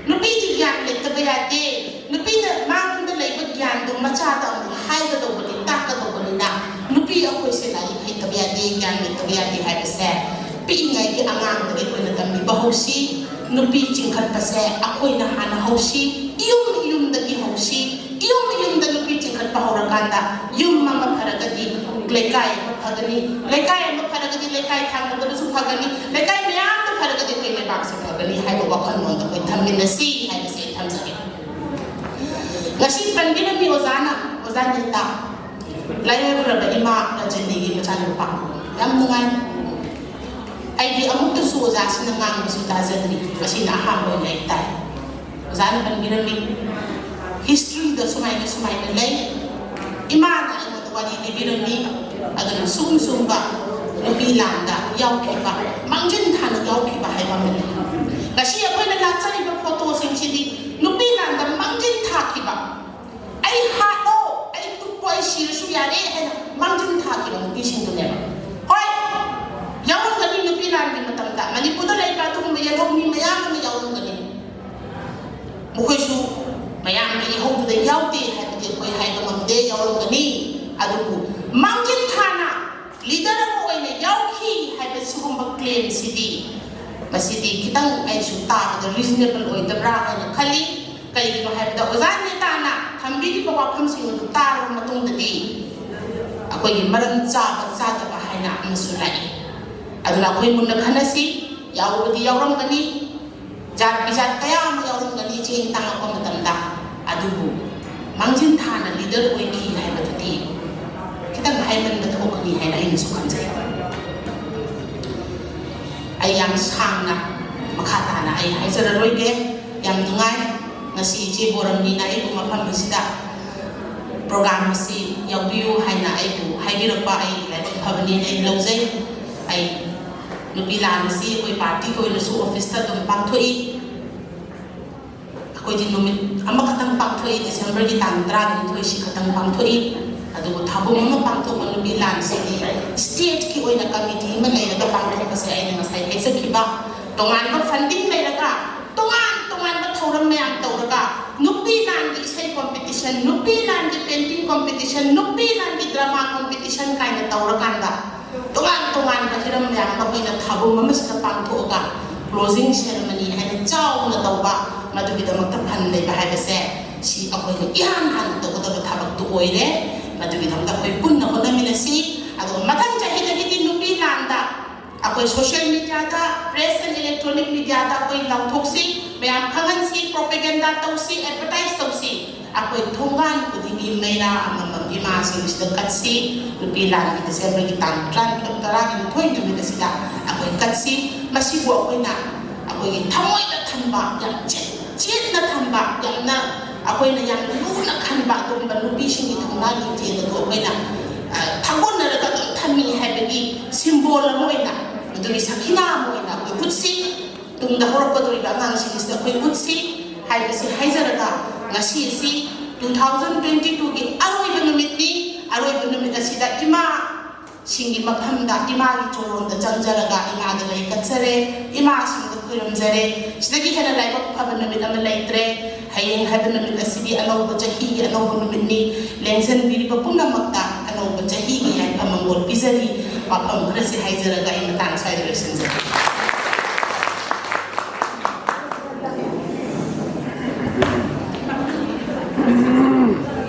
ꯅꯨꯄꯤꯗꯤ ꯒ꯭ꯌꯥꯟ ꯂꯩꯇꯕ ꯌꯥꯗꯦ, ꯅꯨꯄꯤꯅ ꯃꯥꯉꯣꯟꯗ ꯂꯩꯕ ꯒ꯭ꯌꯥꯟ ꯃꯆꯥꯗ ꯑꯃꯨꯛ ꯍꯥꯏꯒꯗꯧꯕꯅꯤ, ꯇꯥꯛꯀꯗꯧꯕꯅꯤꯅ, ꯅꯨꯄꯤ ꯑꯩꯈꯣꯏꯁꯦ ꯂꯥꯏꯔꯤꯛ ꯍꯩꯇꯕ ꯌꯥꯗꯦ, ꯒ꯭ꯌꯥꯟ ꯂꯩꯇꯕ ꯌꯥꯗꯦ ꯍꯥꯏꯕꯁꯦ ꯄꯤꯛꯏꯉꯩꯒꯤ ꯑꯉꯥꯡꯗꯒꯤ ꯑꯩꯈꯣꯏꯅ ꯇꯝꯕꯤꯕ ꯍꯧꯁꯤ꯫ ꯅꯨꯄꯤ ꯆꯤꯡꯈꯠꯄꯁꯦ ꯑꯩꯈꯣꯏꯅ ꯍꯥꯟꯅ ꯍꯧꯁꯤ, ꯏꯌꯨꯝ ꯏꯌꯨꯝꯗꯒꯤ ꯍꯧꯁꯤ꯫ ꯏꯌꯨꯝ ꯏꯌꯨꯝꯗ ꯅꯨꯄꯤ ꯆꯤꯡꯈꯠꯄ ꯍꯧꯔꯀꯥꯟꯗ ꯌꯨꯝ ꯑꯃ ꯐꯔꯒꯗꯤ ꯂꯩꯀꯥꯏ ꯑꯃ ꯐꯒꯅꯤ, ꯂꯩꯀꯥꯏ ꯑꯃ ꯐꯔꯒꯗꯤ ꯂꯩꯀꯥꯏ ꯊꯪꯅꯕꯗꯁꯨ ꯐꯒꯅꯤ, ꯂꯩꯀꯥꯏ ꯃꯌꯥꯝꯗ ꯐꯔꯒꯗꯤ ꯑꯩꯈꯣꯏ ꯂꯩꯕꯥꯛꯁꯦ ꯐꯒꯅꯤ ꯍꯥꯏꯕ ꯋꯥꯈꯜꯂꯣꯟꯗ ꯑꯩꯈꯣꯏ ꯊꯝꯃꯤꯟꯅꯁꯤ ꯍꯥꯏꯕꯁꯦ ꯑꯩ ꯊꯝꯖꯒꯦ꯫ ꯉꯁꯤ ꯄꯟꯕꯤꯔꯝꯃꯤ ꯑꯣꯖꯥꯅ, ꯑꯣꯖꯥ ꯅꯤꯇꯥ, ꯂꯥꯏꯑꯣꯏꯈ꯭ꯔꯕ ꯏꯃꯥ ꯔꯖꯅꯤꯒꯤ ꯃꯆꯥꯅꯨꯄꯥ꯫ ꯌꯥꯝ ꯅꯨꯡꯉꯥꯏ꯫ ꯑꯩꯗꯤ ꯑꯃꯨꯛꯇꯁꯨ ꯑꯣꯖꯥꯁꯤꯅ ꯉꯥꯡꯕꯁꯨ ꯇꯥꯖꯗ꯭ꯔꯤ, ꯉꯁꯤꯅ ꯑꯍꯥꯟꯕ ꯑꯣꯏꯅ ꯑꯩ ꯇꯥꯏ꯫ ꯑꯣꯖꯥꯅ ꯄꯟꯕꯤꯔꯝꯃꯤ, ꯍꯤꯁꯇ꯭ꯔꯤꯗ ꯁꯨꯃꯥꯏꯅ ꯁꯨꯃꯥꯏꯅ ꯂꯩ, ꯏꯃꯥꯅ ꯑꯩꯉꯣꯟꯗ ꯋꯥꯔꯤ ꯂꯤꯕꯤꯔꯝꯃꯤ꯫ ꯑꯗꯨꯅ ꯁꯨꯝ ꯁꯨꯝꯕ ꯅꯨꯄꯤ ꯂꯥꯟꯗ ꯌꯥꯎꯈꯤꯕ, ꯃꯥꯡꯖꯤꯟ ꯊꯥꯅ ꯌꯥꯎꯈꯤꯕ ꯍꯥꯏꯕ ꯑꯃ ꯂꯩ꯫ ꯉꯁꯤ ꯑꯩꯈꯣꯏꯅ ꯂꯥꯠꯆꯔꯤꯕ ꯐꯣꯇꯣꯁꯤꯡꯁꯤꯗꯤ ꯅꯨꯄꯤ ꯂꯥꯟꯗ ꯃꯥꯡꯖꯤꯟ ꯊꯥꯈꯤꯕ, "ꯑꯩ ꯍꯥꯠꯂꯣ, ꯑꯩ ꯇꯨꯞꯄꯣ, ꯑꯩ ꯁꯤꯔꯁꯨ ꯌꯥꯔꯦ" ꯍꯥꯏꯅ ꯃꯥꯡꯖꯤꯟ ꯊꯥꯈꯤꯕ ꯅꯨꯄꯤꯁꯤꯡꯗꯨꯅꯦꯕ꯫ ꯍꯣꯏ, ꯌꯥꯎꯔꯝꯒꯅꯤ, ꯅꯨꯄꯤ ꯂꯥꯟꯒꯤ ꯃꯇꯝꯗ ꯃꯅꯤꯄꯨꯔꯗ ꯂꯩꯕ ꯑꯗꯨꯒꯨꯝꯕ ꯌꯦꯜꯍꯧꯃꯤ ꯃꯌꯥꯝ ꯑꯃ ꯌꯥꯎꯔꯝꯒꯅꯤ꯫ ꯃꯈꯣꯏꯁꯨ ꯃꯌꯥꯝꯒꯤ ꯏꯍꯧꯗꯨꯗ ꯌꯥꯎꯗꯦ ꯍꯥꯏꯕꯗꯤ ꯑꯩꯈꯣꯏ ꯍꯥꯏꯕ ꯉꯝꯗꯦ, ꯌꯥꯎꯔꯝꯒꯅꯤ꯫ ꯑꯗꯨꯕꯨ ꯃꯥꯡꯖꯤꯟ ꯊꯥꯅ ꯂꯤꯗꯔ ꯑꯃ ꯑꯣꯏꯅ ꯌꯥꯎꯈꯤ ꯍꯥꯏꯕ ꯁꯤꯒꯨꯝꯕ ꯀ꯭ꯂꯦꯝꯁꯤꯗꯤ, ꯃꯁꯤꯗꯤ ꯈꯤꯇꯪ ꯑꯩꯁꯨ ꯇꯥꯕꯗ ꯔꯤꯖꯅꯦꯕꯜ ꯑꯣꯏꯗꯕ꯭ꯔꯥ ꯍꯥꯏꯅ ꯈꯜꯂꯤ꯫ ꯀꯩꯒꯤꯅꯣ ꯍꯥꯏꯕꯗ ꯑꯣꯖꯥ ꯅꯦꯇꯥꯅ ꯊꯝꯕꯤꯔꯤꯕ ꯋꯥꯐꯝꯁꯤꯡ ꯑꯗꯨ ꯇꯥꯔꯕ ꯃꯇꯨꯡꯗꯗꯤ ꯑꯩꯈꯣꯏꯒꯤ ꯃꯔꯝ ꯆꯥꯕ ꯆꯥꯗꯕ ꯍꯥꯏꯅ ꯑꯃꯁꯨ ꯂꯥꯛꯏ꯫ ꯑꯗꯨꯅ ꯑꯩꯈꯣꯏ ꯃꯨꯟꯅ ꯈꯟꯅꯁꯤ꯫ ꯌꯥꯎꯕꯗꯤ ꯌꯥꯎꯔꯝꯒꯅꯤ, ꯖꯥꯠ ꯕꯤꯖꯥꯠ ꯀꯌꯥ ꯑꯃ ꯌꯥꯎꯔꯝꯒꯅꯤ ꯆꯦꯡ ꯇꯥꯡꯉꯛꯄ ꯃꯇꯝꯗ꯫ ꯑꯗꯨꯕꯨ ꯃꯥꯡꯖꯤꯟ ꯊꯥꯅ ꯂꯤꯗꯔ ꯑꯣꯏꯈꯤ ꯍꯥꯏꯕꯗꯨꯗꯤ ꯈꯤꯇꯪ ꯍꯥꯏꯃꯟꯕ ꯊꯣꯛꯀꯅꯤ ꯍꯥꯏꯅ ꯑꯩꯅꯁꯨ ꯈꯟꯖꯩ꯫ ꯑꯩ ꯌꯥꯝ ꯁꯥꯡꯅ ꯃꯈꯥ ꯇꯥꯅ ꯑꯩ ꯍꯥꯏꯖꯔꯔꯣꯏꯒꯦ꯫ ꯌꯥꯝ ꯅꯨꯡꯉꯥꯏ ꯉꯁꯤ ꯏꯆꯦ ꯕꯣꯔꯝꯅꯤꯅ ꯑꯩꯕꯨ ꯃꯐꯝ ꯑꯁꯤꯗ ꯄ꯭ꯔꯣꯒ꯭ꯔꯥꯝ ꯑꯁꯤ ꯌꯥꯎꯕꯤꯌꯨ ꯍꯥꯏꯅ ꯑꯩꯕꯨ ꯍꯥꯏꯕꯤꯔꯛꯄ꯫ ꯑꯩ ꯂꯥꯏꯕꯛ ꯐꯕꯅꯦꯅ ꯑꯩ ꯂꯧꯖꯩ꯫ ꯑꯩ ꯅꯨꯄꯤ ꯂꯥꯟ ꯑꯁꯤ ꯑꯩꯈꯣꯏ ꯄꯥꯔꯇꯤꯒꯤ ꯑꯣꯏꯅꯁꯨ ꯑꯣꯐꯤꯁꯇ ꯑꯗꯨꯝ ꯄꯥꯡꯊꯣꯛꯏ꯫ ꯑꯩꯈꯣꯏꯗꯤ ꯅꯨꯃꯤꯠ ꯑꯃꯈꯛꯇꯪ ꯄꯥꯡꯊꯣꯛꯏ, ꯗꯤꯁꯦꯝꯕꯔꯒꯤ ꯇꯥꯡ ꯇꯔꯥꯅꯤꯊꯣꯏꯁꯤ ꯈꯛꯇꯪ ꯄꯥꯡꯊꯣꯛꯏ꯫ ꯑꯗꯨꯕꯨ ꯊꯥꯕꯨꯝ ꯑꯃ ꯄꯥꯡꯊꯣꯛꯄ ꯅꯨꯄꯤ ꯂꯥꯟꯁꯤꯗꯤ ꯁ꯭ꯇꯦꯠꯀꯤ ꯑꯣꯏꯅ ꯀꯃꯤꯇꯤ ꯑꯃ ꯂꯩꯔꯒ ꯄꯥꯡꯊꯣꯛꯄꯁꯦ ꯑꯩꯅ ꯉꯁꯥꯏ ꯍꯥꯏꯖꯈꯤꯕ, ꯇꯣꯉꯥꯟꯕ ꯐꯟꯗꯤꯡ ꯂꯩꯔꯒ, ꯇꯣꯉꯥꯟ ꯇꯣꯉꯥꯟꯕ ꯊꯧꯔꯝ ꯃꯌꯥꯝ ꯇꯧꯔꯒ ꯅꯨꯄꯤ ꯅꯨꯄꯤ ꯂꯥꯟꯒꯤ ꯏꯁꯩ ꯀꯣꯝꯄꯤꯇꯤꯁꯟ, ꯅꯨꯄꯤ ꯂꯥꯟꯒꯤ ꯄꯦꯟꯇꯤꯡ ꯀꯣꯝꯄꯤꯇꯤꯁꯟ, ꯅꯨꯄꯤ ꯂꯥꯟꯒꯤ ꯗ꯭ꯔꯃꯥ ꯀꯣꯝꯄꯤꯇꯤꯁꯟ ꯀꯥꯏꯅ ꯇꯧꯔꯀꯥꯟꯗ, ꯇꯣꯉꯥꯟ ꯇꯣꯉꯥꯟꯕ ꯍꯤꯔꯝ ꯃꯌꯥꯝ ꯑꯃ ꯑꯩꯈꯣꯏꯅ ꯊꯥꯕꯨꯝ ꯑꯃꯁꯤꯗ ꯄꯥꯡꯊꯣꯛꯑꯒ ꯀ꯭ꯂꯣꯖꯤꯡ ꯁꯦꯔꯃꯅꯤ ꯍꯥꯏꯅ ꯆꯥꯎꯅ ꯇꯧꯕ, ꯃꯗꯨꯒꯤꯗꯃꯛꯇ ꯐꯟ ꯂꯩꯕ ꯍꯥꯏꯕꯁꯦ ꯁꯤ ꯑꯩꯈꯣꯏꯅ ꯏꯍꯥꯟ ꯍꯥꯟꯅ ꯇꯧꯒꯗꯕ ꯊꯕꯛꯇꯨ ꯑꯣꯏꯔꯦ꯫ ꯃꯗꯨꯒꯤꯗꯃꯛꯇ ꯑꯩꯈꯣꯏ ꯄꯨꯟꯅ ꯍꯣꯠꯅꯃꯤꯟꯅꯁꯤ꯫ ꯑꯗꯨꯒ ꯃꯊꯪ ꯆꯍꯤꯗꯒꯤꯗꯤ ꯅꯨꯄꯤ ꯂꯥꯟꯗ ꯑꯩꯈꯣꯏ social mediaꯗ, press and electronic mediaꯗ ꯑꯩꯈꯣꯏ ꯂꯥꯎꯊꯣꯛꯁꯤ, ꯃꯌꯥꯝ ꯈꯪꯍꯟꯁꯤ, propaganda ꯇꯧꯁꯤ, advertise ꯇꯧꯁꯤ꯫ ꯑꯩꯈꯣꯏ ꯊꯣꯡꯒꯥꯟ ꯈꯨꯗꯤꯡꯒꯤ ꯃꯩꯔꯥ ꯑꯃꯃꯝ ꯏꯃꯥꯁꯤꯡꯁꯤꯗ ꯀꯠꯁꯤ꯫ ꯅꯨꯄꯤ ꯂꯥꯟꯒꯤ Decemberꯒꯤ ꯇꯥꯡ ꯇꯔꯥꯅꯤꯊꯣꯏ, ꯇꯔꯥꯅꯤꯊꯣꯏ ꯅꯨꯃꯤꯠ ꯑꯁꯤꯗ ꯑꯩꯈꯣꯏ ꯀꯠꯁꯤ꯫ ꯃꯁꯤꯕꯨ ꯑꯩꯈꯣꯏꯅ ꯑꯩꯈꯣꯏꯒꯤ ꯊꯃꯣꯏꯗ ꯊꯝꯕ, ꯌꯥꯝ ꯆꯦꯠ-, ꯆꯦꯠꯅ ꯊꯝꯕ, ꯌꯥꯝꯅ ꯑꯩꯈꯣꯏꯅ ꯌꯥꯝꯅ ꯂꯨꯅ ꯈꯟꯕ ꯑꯗꯨꯒꯨꯝꯕ ꯅꯨꯄꯤꯁꯤꯡꯒꯤ ꯊꯧꯅꯥ ꯂꯤꯡꯖꯦꯜ ꯑꯗꯨ ꯑꯩꯈꯣꯏꯅ, ꯑ, ꯊꯥꯒꯣꯟꯅꯔꯒ ꯑꯗꯨꯝ ꯊꯝꯃꯤ ꯍꯥꯏꯕꯒꯤ symbol ꯑꯃ ꯑꯣꯏꯅ, ꯑꯗꯨꯒꯤ ꯁꯈꯤꯅꯥ ꯑꯃ ꯑꯣꯏꯅ ꯑꯩꯈꯣꯏ ꯎꯠꯁꯤ꯫ ꯇꯨꯡꯗ ꯍꯧꯔꯛꯀꯗꯧꯔꯤꯕ ꯑꯉꯥꯡꯁꯤꯡꯁꯤꯗ ꯑꯩꯈꯣꯏ ꯎꯠꯁꯤ ꯍꯥꯏꯕꯁꯤ ꯍꯥꯏꯖꯔꯒ, ꯉꯁꯤ ꯑꯁꯤ two thousand twenty twoꯒꯤ ꯑꯔꯣꯏꯕ ꯅꯨꯃꯤꯠꯅꯤ꯫ ꯑꯔꯣꯏꯕ ꯅꯨꯃꯤꯠ ꯑꯁꯤꯗ ꯏꯃꯥꯁꯤꯡꯒꯤ ꯃꯐꯝꯗ, ꯏꯃꯥꯒꯤ ꯆꯣꯂꯣꯝꯗ ꯆꯪꯖꯔꯒ ꯏꯃꯥꯗ ꯂꯩ ꯀꯠꯆꯔꯦ, ꯏꯃꯥꯁꯤꯡꯗ ꯈꯨꯔꯨꯝꯖꯔꯦ꯫ ꯁꯤꯗꯒꯤ ꯍꯦꯟꯅ ꯂꯥꯏꯕꯛ ꯐꯕ ꯅꯨꯃꯤꯠ ꯑꯃ ꯂꯩꯇ꯭ꯔꯦ꯫ ꯍꯌꯦꯡ ꯍꯥꯏꯕ ꯅꯨꯃꯤꯠ ꯑꯁꯤꯗꯤ ꯑꯅꯧꯕ ꯆꯍꯤꯒꯤ ꯑꯅꯧꯕ ꯅꯨꯃꯤꯠꯅꯤ꯫ ꯂꯦꯡꯖꯟꯕꯤꯔꯤꯕ ꯄꯨꯝꯅꯃꯛꯇ ꯑꯅꯧꯕ ꯆꯍꯤꯒꯤ ꯌꯥꯏꯐ ꯃꯪꯒꯣꯜ ꯄꯤꯖꯔꯤ꯫ ꯋꯥꯐꯝ ꯈꯔꯁꯤ ꯍꯥꯏꯖꯔꯒ ꯑꯩ ꯃꯇꯥꯡ ꯑꯁ꯭ꯋꯥꯏꯗ ꯂꯣꯏꯁꯤꯟꯖꯔꯦ꯫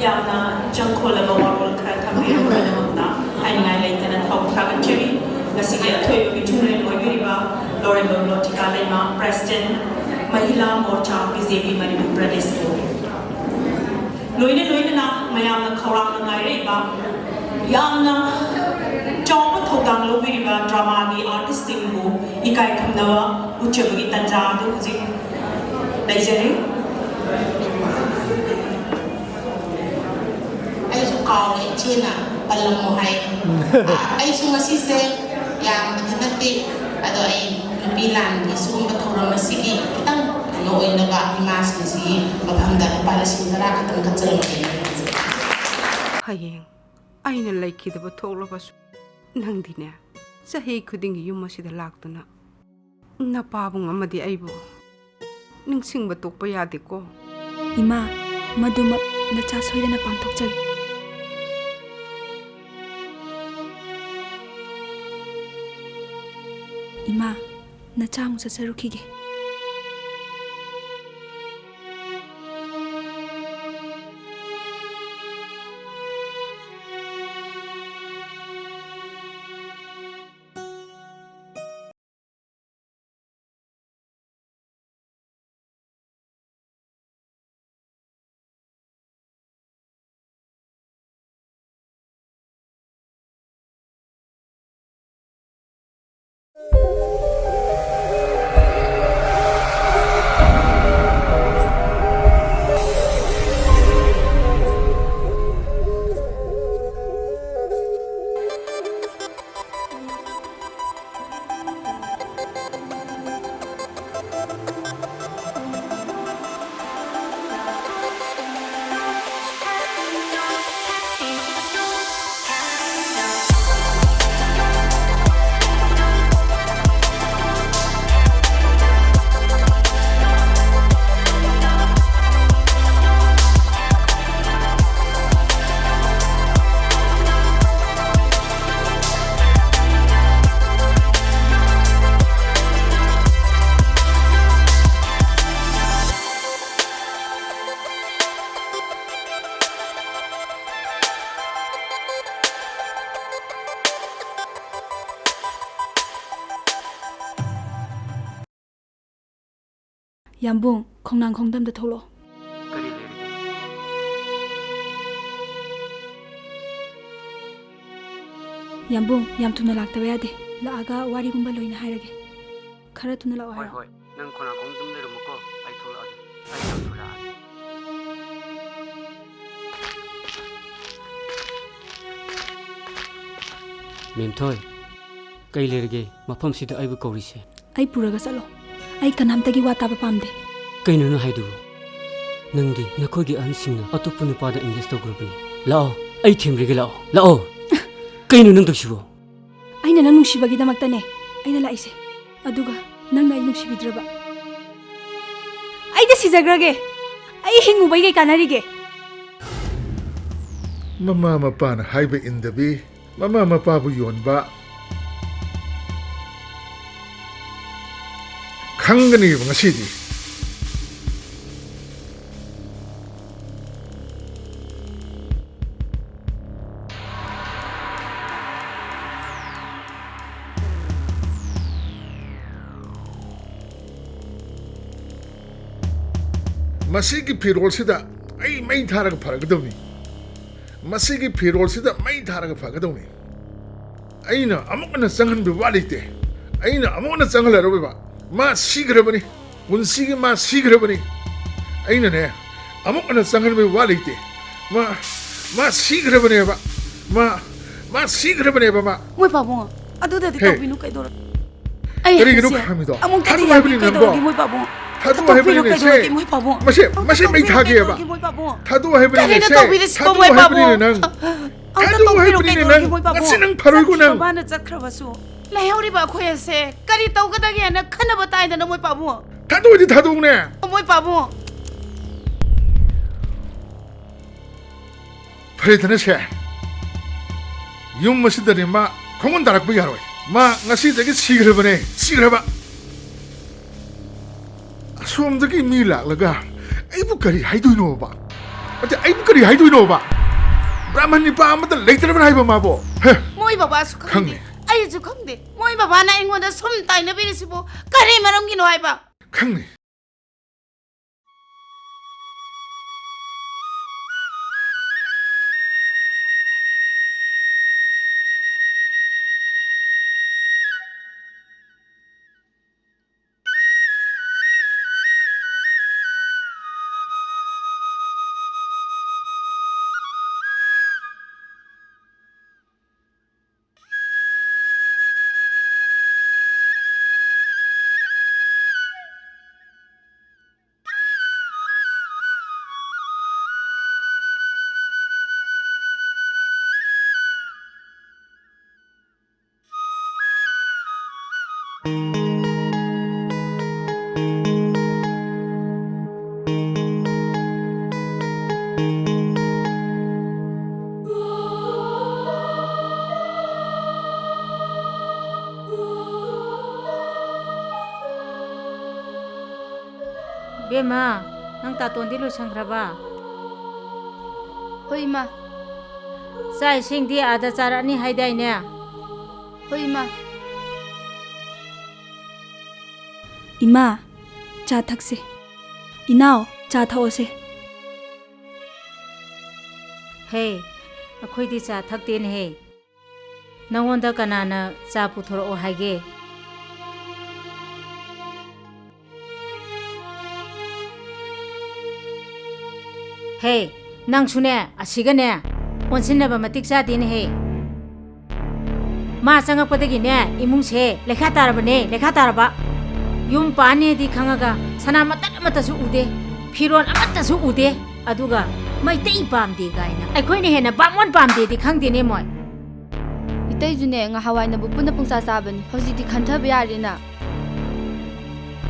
ꯌꯥꯝꯅ ꯏꯆꯪ ꯈꯣꯜꯂꯕ ꯋꯥꯔꯣꯜ ꯈꯔ ꯊꯝꯕꯤꯔꯕꯒꯤꯗꯃꯛꯇ ꯍꯥꯏꯅꯤꯡꯉꯥꯏ ꯂꯩꯇꯅ ꯊꯥꯒꯠꯆꯔꯤ꯫ ꯉꯁꯤꯒꯤ ꯑꯊꯣꯏꯕ ꯃꯤꯊꯨꯡꯂꯦꯟ ꯑꯣꯏꯕꯤꯔꯤꯕ ꯂꯣꯔꯦꯝꯕꯝ ꯂꯣꯇꯤꯀꯥ ꯂꯩꯃ, President, Mahila Morcha, BJP Manipur Pradesh ꯀꯣ꯫ ꯂꯣꯏꯅ ꯂꯣꯏꯅꯅ ꯃꯌꯥꯝꯅ ꯈꯧꯔꯥꯡꯅ ꯉꯥꯏꯔꯛꯏꯕ, ꯌꯥꯝꯅ ꯆꯥꯎꯕ ꯊꯧꯗꯥꯡ ꯂꯧꯕꯤꯔꯤꯕ dramaꯒꯤ artistꯁꯤꯡꯕꯨ ꯏꯀꯥꯏ ꯈꯨꯝꯅꯕ ꯎꯠꯆꯕꯒꯤ ꯇꯥꯟꯖꯥ ꯑꯗꯨ ꯍꯧꯖꯤꯛ ꯂꯩꯖꯔꯤ꯫ ꯑꯩꯁꯨ ꯀꯥꯎꯔꯦ, ꯏꯆꯦꯅ ꯄꯜꯂꯝꯃꯣ ꯍꯥꯏ꯫ ꯑ, ꯑꯩꯁꯨ ꯉꯁꯤꯁꯦ ꯌꯥꯝꯕꯗꯤ ꯅꯠꯇꯦ, ꯑꯗꯣ ꯑꯩ ꯅꯨꯄꯤ ꯂꯥꯟꯒꯤ ꯁꯤꯒꯨꯝꯕ ꯊꯧꯔꯝ ꯑꯁꯤꯒꯤ ꯈꯤꯇꯪ ꯀꯩꯅꯣ ꯑꯣꯏꯅꯕ ꯏꯃꯥꯁꯤꯡꯁꯤꯒꯤ ꯃꯐꯝꯗ ꯂꯨꯄꯥ ꯂꯤꯁꯤꯡ ꯇꯔꯥ ꯈꯛꯇꯪ ꯀꯠꯆꯔꯝꯒꯦ꯫ ꯍꯌꯦꯡ ꯑꯩꯅ ꯂꯩꯈꯤꯗꯕ ꯊꯣꯛꯂꯕꯁꯨ, ꯅꯪꯗꯤꯅꯦ, ꯆꯍꯤ ꯈꯨꯗꯤꯡꯒꯤ ꯌꯨꯝ ꯑꯁꯤꯗ ꯂꯥꯛꯇꯨꯅ ꯅꯄꯥꯕꯨꯡ ꯑꯃꯗꯤ ꯑꯩꯕꯨ ꯅꯤꯡꯁꯤꯡꯕ ꯇꯣꯛꯄ ꯌꯥꯗꯦꯀꯣ꯫ ꯏꯃꯥ, ꯃꯗꯨꯃꯛ ꯅꯆꯥ ꯁꯣꯏꯗꯅ ꯄꯥꯡꯊꯣꯛꯆꯒꯦ꯫ ꯏꯃꯥ, ꯅꯆꯥ ꯑꯃꯨꯛ ꯆꯠꯆꯔꯨꯈꯤꯒꯦ꯫ ꯌꯥꯝꯕꯨꯡ, ꯈꯣꯡꯅꯥꯡꯈꯣꯡꯗ ꯑꯝꯇ ꯊꯣꯛꯂꯛꯑꯣ꯫ ꯀꯔꯤ ꯂꯩꯔꯒꯦ? ꯌꯥꯝꯕꯨꯡ, ꯌꯥꯝ ꯊꯨꯅ ꯂꯥꯛꯇꯕ ꯌꯥꯗꯦ꯫ ꯂꯥꯛꯑꯒ ꯋꯥꯔꯤꯒꯨꯝꯕ ꯂꯣꯏꯅ ꯍꯥꯏꯔꯒꯦ꯫ ꯈꯔ ꯊꯨꯅ ꯂꯥꯛꯑꯣ ꯍꯣꯏ, ꯍꯥꯏꯔꯣ꯫ ꯍꯣꯏ꯫ ꯅꯪ ꯈꯣꯡꯅꯥꯡꯈꯣꯡꯗ ꯑꯗꯨꯝ ꯂꯩꯔꯝꯃꯨꯀꯣ꯫ ꯑꯩ ꯊꯣꯛꯂꯛꯑꯒꯦ꯫ ꯑꯩ ꯌꯥꯝ ꯊꯨꯅ ꯂꯥꯛꯑꯒꯦ꯫ ꯃꯦꯝꯊꯣꯏ, ꯀꯩ ꯂꯩꯔꯒꯦ ꯃꯐꯝꯁꯤꯗ ꯑꯩꯕꯨ ꯀꯧꯔꯤꯁꯦ? ꯑꯩ ꯄꯨꯔꯒ ꯆꯠꯂꯣ꯫ ꯑꯩ ꯀꯅꯥꯝꯇꯒꯤ ꯋꯥ ꯇꯥꯕ ꯄꯥꯝꯗꯦ꯫ ꯀꯩꯅꯣ ꯅꯪ ꯍꯥꯏꯗꯨꯕꯨ? ꯅꯪꯗꯤ ꯅꯈꯣꯏꯒꯤ ꯑꯍꯟꯁꯤꯡꯅ ꯑꯇꯣꯞꯄ ꯅꯨꯄꯥꯗ engage ꯇꯧꯈ꯭ꯔꯕꯅꯤ꯫ ꯂꯥꯛꯑꯣ, ꯑꯩ ꯊꯦꯝꯕꯤꯒꯦ, ꯂꯥꯛꯑꯣ, ꯂꯥꯛꯑꯣ꯫ ꯀꯩꯅꯣ ꯅꯪ ꯇꯧꯁꯤꯕꯣ? ꯑꯩꯅ ꯅꯪ ꯅꯨꯡꯁꯤꯕꯒꯤꯗꯃꯛꯇꯅꯦ ꯑꯩꯅ ꯂꯥꯛꯏꯁꯦ꯫ ꯑꯗꯨꯒ ꯅꯪꯅ ꯑꯩ ꯅꯨꯡꯁꯤꯕꯤꯗ꯭ꯔꯕ? ꯑꯩꯗꯤ ꯁꯤꯖꯈ꯭ꯔꯒꯦ꯫ ꯑꯩ ꯍꯤꯡꯉꯨꯕꯩ ꯀꯩ ꯀꯥꯟꯅꯔꯤꯒꯦ? ꯃꯃꯥ ꯃꯄꯥꯅ ꯍꯥꯏꯕ ꯏꯟꯗꯕꯤ, ꯃꯃꯥ ꯃꯄꯥꯕꯨ ꯌꯣꯟꯕ꯫ ꯈꯪꯒꯅꯤꯕ ꯉꯁꯤꯗꯤ꯫ ꯃꯁꯤꯒꯤ ꯐꯤꯔꯣꯜꯁꯤꯗ ꯑꯩ ꯃꯩ ꯊꯥꯔꯒ ꯐꯔꯒꯗꯧꯅꯤ꯫ ꯃꯁꯤꯒꯤ ꯐꯤꯔꯣꯜꯁꯤꯗ ꯃꯩ ꯊꯥꯔꯒ ꯐꯒꯗꯧꯅꯤ꯫ ꯑꯩꯅ ꯑꯃꯨꯛ ꯍꯟꯅ ꯆꯪꯍꯟꯕ ꯋꯥ ꯂꯩꯇꯦ꯫ ꯑꯩꯅ ꯑꯃꯨꯛ ꯍꯟꯅ ꯆꯪꯍꯜꯂꯔꯣꯏꯕ꯫ ꯃꯥ ꯁꯤꯈ꯭ꯔꯕꯅꯤ꯫ ꯄꯨꯟꯁꯤꯒꯤ ꯃꯥ ꯁꯤꯈ꯭ꯔꯕꯅꯤ꯫ ꯑꯩꯅꯅꯦ, ꯑꯃꯨꯛ ꯍꯟꯅ ꯆꯪꯍꯟꯕ ꯋꯥ ꯂꯩꯇꯦ꯫ ꯃꯥ, ꯃꯥ ꯁꯤꯈ꯭ꯔꯕꯅꯦꯕ꯫ ꯃꯥ, ꯃꯥ ꯁꯤꯈ꯭ꯔꯕꯅꯦꯕ ꯃꯥ꯫ ꯃꯣꯏ ꯄꯥꯕꯨꯡ, ꯑꯗꯨꯗꯗꯤ ꯍꯦ꯫ ꯇꯧꯕꯤꯅꯨ ꯀꯩꯗꯧꯔꯒꯦ? ꯑꯩ ꯀꯔꯤꯒꯤꯅꯣ ꯍꯥꯏꯁꯦ ꯈꯥꯝꯃꯤꯗꯣ? ꯑꯃꯨꯛꯇꯗꯤ ꯊꯥꯗꯣꯛꯑꯣ ꯍꯥꯏꯕꯅꯤ ꯍꯥꯏꯕꯤꯌꯨ ꯅꯪꯕꯣ꯫ ꯀꯩꯗꯧꯔꯒꯦ, ꯃꯣꯏ ꯄꯥꯕꯨꯡ? ꯊꯥꯗꯣꯛꯑꯣ ꯍꯥꯏꯕꯅꯤꯅꯦ ꯇꯧꯕꯤꯅꯨ ꯁꯦ꯫ ꯀꯩꯗꯧꯔꯒꯦ, ꯃꯣꯏ ꯄꯥꯕꯨꯡ? ꯃꯁꯦ, ꯑꯝꯇ ꯃꯁꯦ ꯃꯩ ꯇꯧꯕꯤꯔꯣ ꯊꯥꯒꯦꯕ꯫ ꯀꯩꯗꯧꯔꯒꯦ, ꯃꯣꯏ ꯄꯥꯕꯨꯡ? ꯊꯥꯗꯣꯛꯑꯣ ꯍꯥꯏꯕꯅꯤꯅꯦ ꯀꯔꯤꯅꯣ ꯁꯦ꯫ ꯇꯧꯕꯤꯔꯤꯁꯤꯕꯣ, ꯊꯥꯗꯣꯛꯑꯣ ꯃꯣꯏ ꯍꯥꯏꯕꯅꯤꯅꯦ ꯄꯥꯕꯨꯡ? ꯅꯪ꯫ ꯑꯝꯇ ꯊꯥꯗꯣꯛꯑꯣ ꯇꯧꯕꯤꯔꯣ ꯍꯥꯏꯕꯅꯤꯅꯦ ꯀꯩꯗꯧꯔꯒꯦ, ꯅꯪ꯫ ꯃꯣꯏ ꯄꯥꯕꯨꯡ? ꯉꯁꯤ ꯅꯪ ꯐꯔꯣꯏꯀꯣ ꯆꯠꯈꯤꯕ ꯅꯪ꯫ ꯃꯥꯅ ꯆꯠꯈ꯭ꯔꯕꯁꯨ ꯂꯩꯍꯧꯔꯤꯕ ꯑꯩꯈꯣꯏ ꯑꯁꯦ ꯀꯔꯤ ꯇꯧꯒꯗꯒꯦꯅ ꯈꯟꯅꯕ ꯇꯥꯏꯗꯅ, ꯃꯣꯏ ꯄꯥꯕꯨꯡ? ꯊꯥꯗꯣꯛꯑꯣꯗꯤ ꯊꯥꯗꯣꯛꯎꯅꯦ꯫ ꯃꯣꯏ ꯄꯥꯕꯨꯡ꯫ ꯐꯔꯦꯗꯅ ꯁꯦ, ꯌꯨꯝ ꯑꯁꯤꯗꯗꯤ ꯃꯥ ꯈꯣꯡꯒꯨꯟ ꯇꯥꯔꯛꯄ ꯌꯥꯔꯣꯏ꯫ ꯃꯥ ꯉꯁꯤꯗꯒꯤ ꯁꯤꯈ꯭ꯔꯕꯅꯦ, ꯁꯤꯈ꯭ꯔꯕ꯫ ꯑꯁꯣꯝꯗꯒꯤ ꯃꯤ ꯂꯥꯛꯂꯒ ꯑꯩꯕꯨ ꯀꯔꯤ ꯍꯥꯏꯗꯣꯏꯅꯣꯕ? ꯑꯗ ꯑꯩꯕꯨ ꯀꯔꯤ ꯍꯥꯏꯗꯣꯏꯅꯣꯕ? ꯕ꯭ꯔꯥꯍꯃꯟ ꯅꯤꯄꯥ ꯑꯃꯠꯇ ꯂꯩꯇ꯭ꯔꯕꯅꯦ ꯍꯥꯏꯕ ꯃꯥꯕꯨ? ꯍꯦ, ꯃꯣꯏ ꯕꯕꯥꯁꯨ ꯈꯪꯗꯦ, ꯈꯪꯉꯦ꯫ ꯑꯩꯁꯨ ꯈꯪꯗꯦ꯫ ꯃꯣꯏ ꯕꯕꯥꯅ ꯑꯩꯉꯣꯟꯗ ꯁꯨꯝ ꯇꯥꯏꯅꯕꯤꯔꯤꯁꯤꯕꯨ ꯀꯔꯤ ꯃꯔꯝꯒꯤꯅꯣ ꯍꯥꯏꯕ? ꯈꯪꯉꯦ꯫ ꯏꯃꯥ, ꯅꯪ ꯇꯥꯇꯣꯟꯗꯤ ꯂꯣꯏꯁꯟꯈ꯭ꯔꯕ? ꯍꯣꯏ, ꯏꯃꯥ꯫ ꯆꯥꯛ ꯏꯁꯤꯡꯗꯤ ꯑꯥꯗ ꯆꯥꯔꯛꯑꯅꯤ ꯍꯥꯏꯗꯥꯏꯅꯦ? ꯍꯣꯏ, ꯏꯃꯥ꯫ ꯏꯃꯥ, ꯆꯥ ꯊꯛꯁꯦ꯫ ꯏꯅꯥꯎ, ꯆꯥ ꯊꯛꯑꯣꯁꯦ꯫ ꯍꯦ, ꯑꯩꯈꯣꯏꯗꯤ ꯆꯥ ꯊꯛꯇꯦꯅꯦꯍꯦ꯫ ꯅꯉꯣꯟꯗ ꯀꯅꯥꯅ ꯆꯥ ꯄꯨꯊꯣꯔꯛꯑꯣ ꯍꯥꯏꯒꯦ? ꯍꯦ, ꯅꯪꯁꯨꯅꯦ, ꯑꯁꯤꯒꯅꯦ, ꯑꯣꯟꯁꯤꯟꯅꯕ ꯃꯇꯤꯛ ꯆꯥꯗꯦꯅꯦꯍꯦ꯫ ꯃꯥ ꯆꯪꯉꯛꯄꯗꯒꯤꯅꯦ, ꯏꯃꯨꯡꯁꯦ ꯂꯩꯈꯥ ꯇꯥꯔꯕꯅꯦ, ꯂꯩꯈꯥ ꯇꯥꯔꯕ꯫ ꯌꯨꯝ ꯄꯥꯟꯅꯦꯗꯤ ꯈꯪꯉꯒ ꯁꯅꯥ ꯃꯇꯠ ꯑꯃꯠꯇꯁꯨ ꯎꯗꯦ, ꯐꯤꯔꯣꯜ ꯑꯃꯠꯇꯁꯨ ꯎꯗꯦ꯫ ꯑꯗꯨꯒ ꯃꯩꯇꯩ ꯄꯥꯝꯗꯦ ꯀꯥꯏꯅ ꯑꯩꯈꯣꯏꯅ ꯍꯦꯟꯅ ꯕꯥꯃꯣꯟ ꯄꯥꯝꯗꯦꯗꯤ ꯈꯪꯗꯦꯅꯦ ꯃꯣꯏ꯫ ꯏꯇꯩꯁꯨꯅꯦ, ꯉꯍꯥꯟꯋꯥꯏꯅꯕꯨ ꯄꯨꯟꯅ ꯄꯨꯡꯆꯥ ꯆꯥꯕꯅꯤ, ꯍꯧꯖꯤꯛꯇꯤ ꯈꯟꯊꯕ ꯌꯥꯔꯦꯅ꯫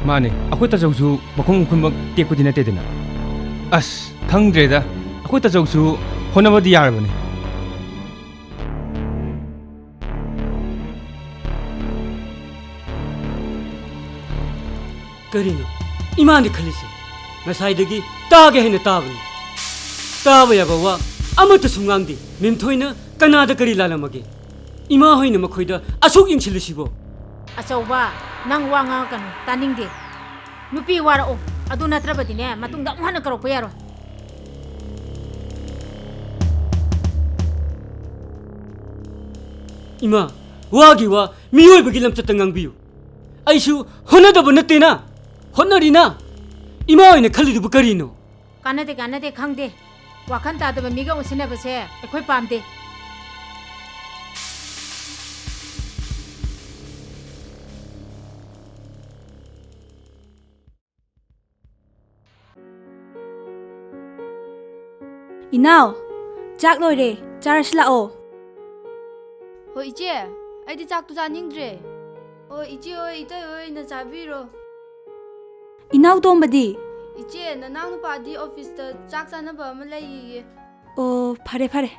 ꯃꯥꯅꯦ, ꯑꯩꯈꯣꯏ ꯇꯥꯆꯧꯁꯨ ꯃꯈꯣꯡ ꯃꯈꯨꯟꯃꯛ ꯇꯦꯛꯄꯗꯤ ꯅꯠꯇꯦꯗꯅ꯫ ꯑꯁ, ꯈꯪꯗ꯭ꯔꯦꯗ, ꯑꯩꯈꯣꯏ ꯇꯥꯆꯧꯁꯨ ꯍꯣꯠꯅꯕꯗꯤ ꯌꯥꯔꯕꯅꯤ꯫ ꯀꯔꯤꯅꯣ ꯏꯃꯥꯅ ꯈꯜꯂꯤꯁꯦ? ꯉꯁꯥꯏꯗꯒꯤ ꯇꯥꯒꯦ ꯍꯥꯏꯅ ꯇꯥꯕꯅꯤ꯫ ꯇꯥꯕ ꯌꯥꯕ ꯋꯥ ꯑꯃꯠꯇꯁꯨ ꯉꯥꯡꯗꯦ꯫ ꯃꯦꯝꯊꯣꯏꯅ ꯀꯅꯥꯗ ꯀꯔꯤ ꯂꯥꯜꯂꯝꯃꯒꯦ? ꯏꯃꯥ ꯍꯣꯏꯅ ꯃꯈꯣꯏꯗ ꯑꯁꯨꯛ ꯌꯦꯡꯁꯤꯜꯂꯤꯁꯤꯕꯣ? ꯑꯆꯧꯕ, ꯅꯪ ꯋꯥ ꯉꯥꯡꯉꯛꯀꯅꯨ, ꯇꯥꯅꯤꯡꯗꯦ꯫ ꯅꯨꯄꯤ ꯋꯥꯔꯛꯑꯣ, ꯑꯗꯨ ꯅꯠꯇ꯭ꯔꯕꯗꯤꯅꯦ, ꯃꯇꯨꯡꯗ ꯑꯃꯨꯛ ꯍꯟꯅ ꯀꯧꯔꯛꯄ ꯌꯥꯔꯣꯏ꯫ ꯏꯃꯥ, ꯋꯥꯒꯤ ꯋꯥ, ꯃꯤꯑꯣꯏꯕꯒꯤ ꯂꯝꯆꯠꯇ ꯉꯥꯡꯕꯤꯌꯨ꯫ ꯑꯩꯁꯨ ꯍꯣꯠꯅꯗꯕ ꯅꯠꯇꯦꯅ, ꯍꯣꯠꯅꯔꯤꯅ꯫ ꯏꯃꯥ ꯑꯣꯏꯅ ꯈꯜꯂꯤꯗꯨꯕꯨ ꯀꯔꯤꯅꯣ? ꯀꯥꯟꯅꯗꯦ, ꯀꯥꯟꯅꯗꯦ, ꯈꯪꯗꯦ꯫ ꯋꯥꯈꯜ ꯇꯥꯗꯕ ꯃꯤꯒ ꯑꯣꯟꯁꯤꯟꯅꯕꯁꯦ ꯑꯩꯈꯣꯏ ꯄꯥꯝꯗꯦ꯫ ꯏꯅꯥꯎ, ꯆꯥꯛ ꯂꯣꯏꯔꯦ, ꯆꯥꯔꯁꯤ ꯂꯥꯛꯑꯣ꯫ ꯍꯣꯏ ꯏꯆꯦ, ꯑꯩꯗꯤ ꯆꯥꯛꯇꯨ ꯆꯥꯅꯤꯡꯗ꯭ꯔꯦ꯫ ꯑꯣ ꯏꯆꯦ ꯍꯣꯏ, ꯏꯇꯩ ꯍꯣꯏ ꯑꯣꯏꯅ ꯆꯥꯕꯤꯔꯣ꯫ ꯏꯅꯥꯎ ꯇꯣꯝꯕꯗꯤ? ꯏꯆꯦ, ꯅꯅꯥꯎ ꯅꯨꯄꯥꯗꯤ ꯑꯣꯐꯤꯁꯇ ꯆꯥꯛ ꯆꯥꯅꯕ ꯑꯃ ꯂꯩꯌꯦꯌꯦ꯫ ꯑꯣ, ꯐꯔꯦ ꯐꯔꯦ꯫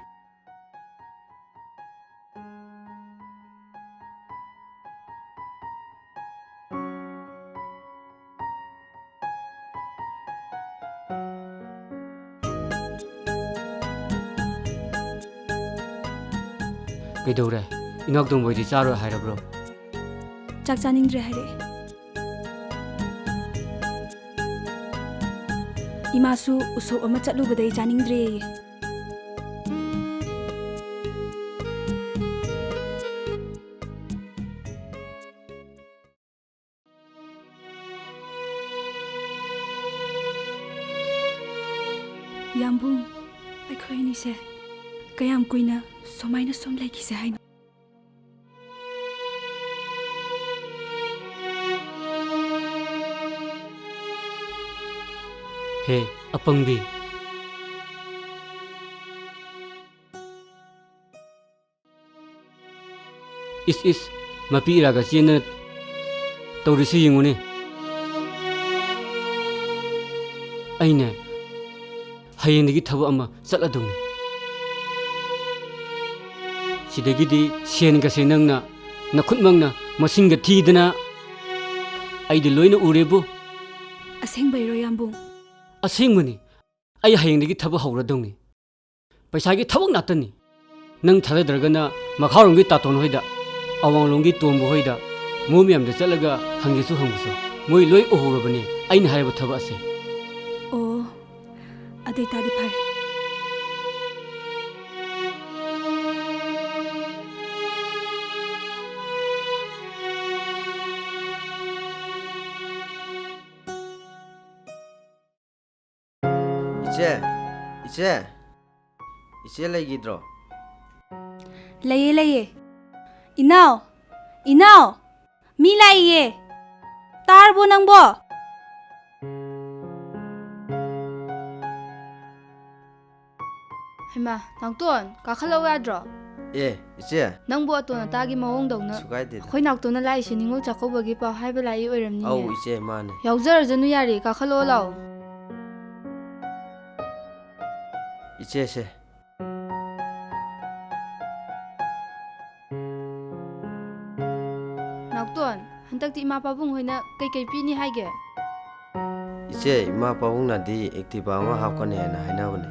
ꯀꯩꯗꯧꯔꯦ? ꯏꯅꯥꯎꯇꯣꯝꯕ ꯍꯣꯏꯗꯤ ꯆꯥꯔꯣꯏ ꯍꯥꯏꯔꯕ꯭ꯔꯣ? ꯆꯥꯛ ꯆꯥꯅꯤꯡꯗ꯭ꯔꯦ ꯍꯥꯏꯔꯛꯑꯦ꯫ ꯏꯃꯥꯁꯨ ꯎꯁꯣꯞ ꯑꯃ ꯆꯠꯂꯨꯕꯗꯩ ꯆꯥꯅꯤꯡꯗ꯭ꯔꯦꯌꯦ꯫ ꯌꯥꯝꯕꯨꯡ, ꯑꯩꯈꯣꯏ ꯑꯅꯤꯁꯦ ꯀꯌꯥꯝ ꯀꯨꯏꯅ ꯁꯨꯃꯥꯏꯅ ꯁꯨꯝ ꯂꯩꯈꯤꯁꯦ ꯍꯥꯏꯅꯣ? ꯍꯦ, ꯑꯄꯪꯕꯤ꯫ ꯏꯁ, ꯏꯁ, ꯃꯄꯤ ꯏꯔꯥꯒ ꯆꯦꯟꯗꯅ ꯇꯧꯔꯤꯁꯤ ꯌꯦꯡꯉꯨꯅꯦ꯫ ꯑꯩꯅꯦ, ꯍꯌꯦꯡꯗꯒꯤ ꯊꯕꯛ ꯑꯃ ꯆꯠꯂꯗꯧꯅꯤ꯫ ꯁꯤꯗꯒꯤꯗꯤ ꯁꯦꯟꯒꯁꯦ ꯅꯪꯅ ꯅꯈꯨꯠꯃꯛꯅ ꯃꯁꯤꯡꯒ ꯊꯤꯗꯅ ꯑꯩꯗꯤ ꯂꯣꯏꯅ ꯎꯔꯦꯕꯨ꯫ ꯑꯁꯦꯡꯕꯩꯔꯣ, ꯌꯥꯝꯕꯨꯡ? ꯑꯁꯦꯡꯕꯅꯤ꯫ ꯑꯩ ꯍꯌꯦꯡꯗꯒꯤ ꯊꯕꯛ ꯍꯧꯔꯗꯧꯅꯤ꯫ ꯄꯩꯁꯥꯒꯤ ꯊꯕꯛ ꯉꯥꯛꯇꯅꯤ꯫ ꯅꯪ ꯊꯥꯖꯗ꯭ꯔꯒꯅ ꯃꯈꯥꯔꯣꯝꯒꯤ ꯇꯥꯇꯣꯟ ꯍꯣꯏꯗ, ꯑꯋꯥꯡꯂꯣꯝꯒꯤ ꯇꯣꯝꯕ ꯍꯣꯏꯗ, ꯃꯣꯏ ꯃꯌꯥꯝꯗ ꯆꯠꯂꯒ ꯍꯪꯒꯦꯁꯨ ꯍꯪꯉꯨꯁꯣ꯫ ꯃꯣꯏ ꯂꯣꯏ ꯎꯍꯧꯔꯕꯅꯦ ꯑꯩꯅ ꯍꯥꯏꯔꯤꯕ ꯊꯕꯛ ꯑꯁꯦ꯫ ꯑꯣ, ꯑꯗꯨ ꯑꯣꯏꯇꯥꯗꯤ ꯐꯔꯦ꯫ ꯏꯆꯦ, ꯏꯆꯦ, ꯏꯆꯦ ꯂꯩꯈꯤꯗ꯭ꯔꯣ? ꯂꯩꯌꯦ, ꯂꯩꯌꯦ꯫ ꯏꯅꯥꯎ, ꯏꯅꯥꯎ, ꯃꯤ ꯂꯥꯛꯏꯌꯦ꯫ ꯇꯥꯔꯕꯣ ꯅꯪꯕꯣ? ꯍꯩꯃꯥ, ꯅꯥꯎꯇꯣꯟ, ꯀꯥꯈꯠꯂꯛꯎ ꯌꯥꯗ꯭ꯔꯣ? ꯑꯦ, ꯏꯆꯦ꯫ ꯅꯪꯕꯨ ꯑꯇꯣꯟ ꯑꯇꯥꯒꯤ ꯃꯑꯣꯡꯗꯧꯅ꯫ ꯀꯩꯁꯨ ꯀꯥꯏꯗꯦꯗ꯫ ꯑꯩꯈꯣꯏ ꯅꯥꯎꯇꯣꯟꯅ ꯂꯥꯛꯏꯁꯦ ꯅꯤꯉꯣꯜ ꯆꯥꯛꯀꯧꯕꯒꯤ ꯄꯥꯎ ꯍꯥꯏꯕ ꯂꯥꯛꯏ ꯑꯣꯏꯔꯝꯅꯤꯅꯦ꯫ ꯑꯧ, ꯏꯆꯦ, ꯃꯥꯅꯦ꯫ ꯌꯥꯎꯖꯔꯖꯅꯨ ꯌꯥꯔꯦ, ꯀꯥꯈꯠꯂꯛꯑꯣ ꯂꯥꯛꯑꯣ꯫ ꯏꯆꯦꯁꯦ꯫ ꯅꯥꯎꯇꯣꯟ, ꯍꯟꯗꯛꯇꯤ ꯏꯃꯥ ꯄꯥꯕꯨꯡ ꯍꯣꯏꯅ ꯀꯩꯀꯩ ꯄꯤꯅꯤ ꯍꯥꯏꯒꯦ? ꯏꯆꯦ, ꯏꯃꯥ ꯄꯥꯕꯨꯡꯅꯗꯤ Activa ꯑꯃ ꯍꯥꯞꯀꯅꯤ ꯍꯥꯏꯅ ꯍꯥꯏꯅꯕꯅꯦ꯫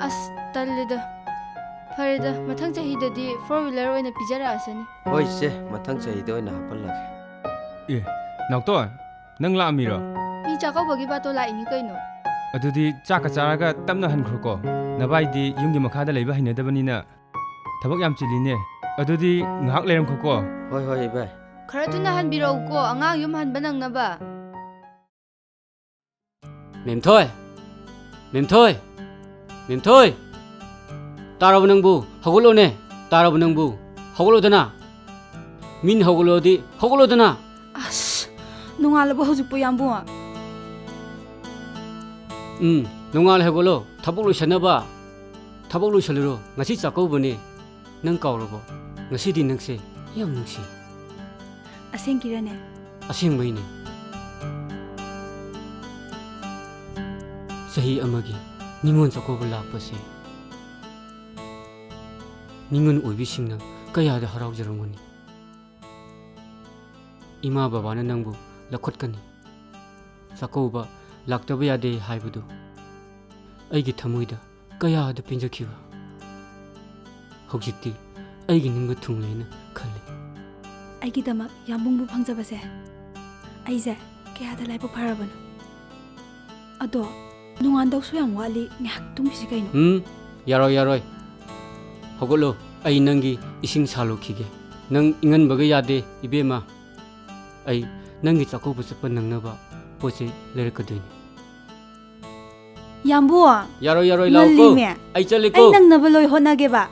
ꯑꯁ, ꯇꯜꯂꯤꯗ꯫ ꯐꯔꯦꯗ, ꯃꯊꯪ ꯆꯍꯤꯗꯗꯤ four wheeler ꯑꯣꯏꯅ ꯄꯤꯖꯔꯛꯑꯁꯅꯤ꯫ ꯍꯣꯏ ꯏꯆꯦ, ꯃꯊꯪ ꯆꯍꯤꯗ ꯑꯣꯏꯅ ꯍꯥꯄꯜꯂꯒꯦ꯫ ꯑꯦ, ꯅꯥꯎꯇꯣꯟ, ꯅꯪ ꯂꯥꯛꯑꯝꯃꯤꯔꯣ? ꯃꯤ ꯆꯥꯛꯀꯧꯕꯒꯤ ꯕꯥꯇꯣꯟ ꯂꯥꯛꯏꯅꯤ ꯀꯩꯅꯣ꯫ ꯑꯗꯨꯗꯤ ꯆꯥꯛꯀ ꯆꯥꯔꯒ ꯇꯞꯅ ꯍꯟꯈ꯭ꯔꯣꯀꯣ꯫ ꯅꯕꯥꯏꯗꯤ ꯌꯨꯝꯒꯤ ꯃꯈꯥꯗ ꯂꯩꯕ ꯍꯩꯅꯗꯕꯅꯤꯅ ꯊꯕꯛ ꯌꯥꯝ ꯆꯤꯜꯂꯤꯅꯦ꯫ ꯑꯗꯨꯗꯤ ꯉꯥꯏꯍꯥꯛ ꯂꯩꯔꯝꯈꯣꯀꯣ꯫ ꯍꯣꯏ, ꯍꯣꯏ, ꯏꯕꯥꯏ꯫ ꯈꯔ ꯊꯨꯅ ꯍꯟꯕꯤꯔꯛꯎꯀꯣ, ꯑꯉꯥꯡ ꯌꯨꯝ ꯍꯟꯕ ꯅꯪꯅꯕ꯫ ꯃꯦꯝꯊꯣꯏ! ꯃꯦꯝꯊꯣꯏ! ꯃꯦꯝꯊꯣꯏ! ꯇꯥꯔꯕ ꯅꯪꯕꯨ? ꯍꯧꯒꯠꯂꯣꯅꯦ! ꯇꯥꯔꯕ ꯅꯪꯕꯨ? ꯍꯧꯒꯠꯂꯣꯗꯅ! ꯃꯤꯅ ꯍꯧꯒꯠꯂꯣꯗꯤ ꯍꯧꯒꯠꯂꯣꯗꯅ! ꯑꯁ, ꯅꯣꯡꯉꯥꯜꯂꯕ ꯍꯧꯖꯤꯛꯄꯨ, ꯌꯥꯝꯕꯨꯡ? ꯎꯝ, ꯅꯣꯡꯉꯥꯜꯂꯦ, ꯍꯧꯒꯠꯂꯣ꯫ ꯊꯕꯛ ꯂꯣꯏꯁꯟꯅꯕ꯫ ꯊꯕꯛ ꯂꯣꯏꯁꯜꯂꯨꯔꯣ꯫ ꯉꯁꯤ ꯆꯥꯛꯀꯧꯕꯅꯦ꯫ ꯅꯪ ꯀꯥꯎꯔꯕꯣ? ꯉꯁꯤꯗꯤ ꯅꯪꯁꯦ ꯌꯥꯝ ꯅꯨꯡꯁꯤ꯫ ꯑꯁꯦꯡꯀꯤꯔꯅꯦ? ꯑꯁꯦꯡꯕꯩꯅꯦ꯫ ꯆꯍꯤ ꯑꯃꯒꯤ ꯅꯤꯉꯣꯜ ꯆꯥꯛꯀꯧꯕ ꯂꯥꯛꯄꯁꯦ ꯅꯤꯉꯣꯜ ꯑꯣꯏꯕꯤꯁꯤꯡꯅ ꯀꯌꯥꯗ ꯍꯔꯥꯎꯖꯔꯝꯒꯅꯤ꯫ ꯏꯃꯥ ꯕꯕꯥꯅ ꯅꯪꯕꯨ ꯂꯧꯈꯠꯀꯅꯤ꯫ ꯆꯥꯛꯀꯧꯕ ꯂꯥꯛꯇꯕ ꯌꯥꯗꯦ ꯍꯥꯏꯕꯗꯨ ꯑꯩꯒꯤ ꯊꯃꯣꯏꯗ ꯀꯌꯥꯗ ꯄꯦꯟꯖꯈꯤꯕ꯫ ꯍꯧꯖꯤꯛꯇꯤ ꯑꯩꯒꯤ ꯅꯤꯡꯕ ꯊꯨꯡꯂꯦꯅ ꯈꯜꯂꯤ꯫ ꯑꯩꯒꯤꯗꯃꯛ ꯌꯥꯝꯕꯨꯡꯕꯨ ꯐꯪꯖꯕꯁꯦ ꯑꯩꯁꯦ ꯀꯌꯥꯗ ꯂꯥꯏꯕꯛ ꯐꯔꯕꯅꯣ꯫ ꯑꯗꯣ ꯅꯣꯡꯉꯥꯟꯗꯧꯁꯨ ꯌꯥꯝ ꯋꯥꯠꯂꯤ, ꯉꯥꯏꯍꯥꯛ ꯇꯨꯝꯈꯤꯁꯤ ꯀꯩꯅꯣ꯫ ꯎꯝ, ꯌꯥꯔꯣꯏ, ꯌꯥꯔꯣꯏ꯫ ꯍꯧꯒꯠꯂꯣ, ꯑꯩ ꯅꯪꯒꯤ ꯏꯁꯤꯡ ꯁꯥꯜꯂꯨꯈꯤꯒꯦ꯫ ꯅꯪ ꯏꯪꯍꯟꯕꯒ ꯌꯥꯗꯦ, ꯏꯕꯦꯝꯃ꯫ ꯑꯩ ꯅꯪꯒꯤ ꯆꯥꯛꯀꯧꯕ ꯆꯠꯄ ꯅꯪꯅꯕ ꯄꯣꯠ ꯆꯩ ꯂꯩꯔꯛꯀꯗꯣꯏꯅꯤ꯫ ꯌꯥꯝꯕꯨ! ꯌꯥꯔꯣꯏ, ꯌꯥꯔꯣꯏ, ꯂꯥꯛꯑꯣꯀꯣ꯫ ꯉꯜꯂꯤꯃꯦ꯫ ꯑꯩ ꯆꯠꯂꯦꯀꯣ꯫ ꯑꯩ ꯅꯪꯅꯕ ꯂꯣꯏ ꯍꯣꯠꯅꯒꯦꯕ꯫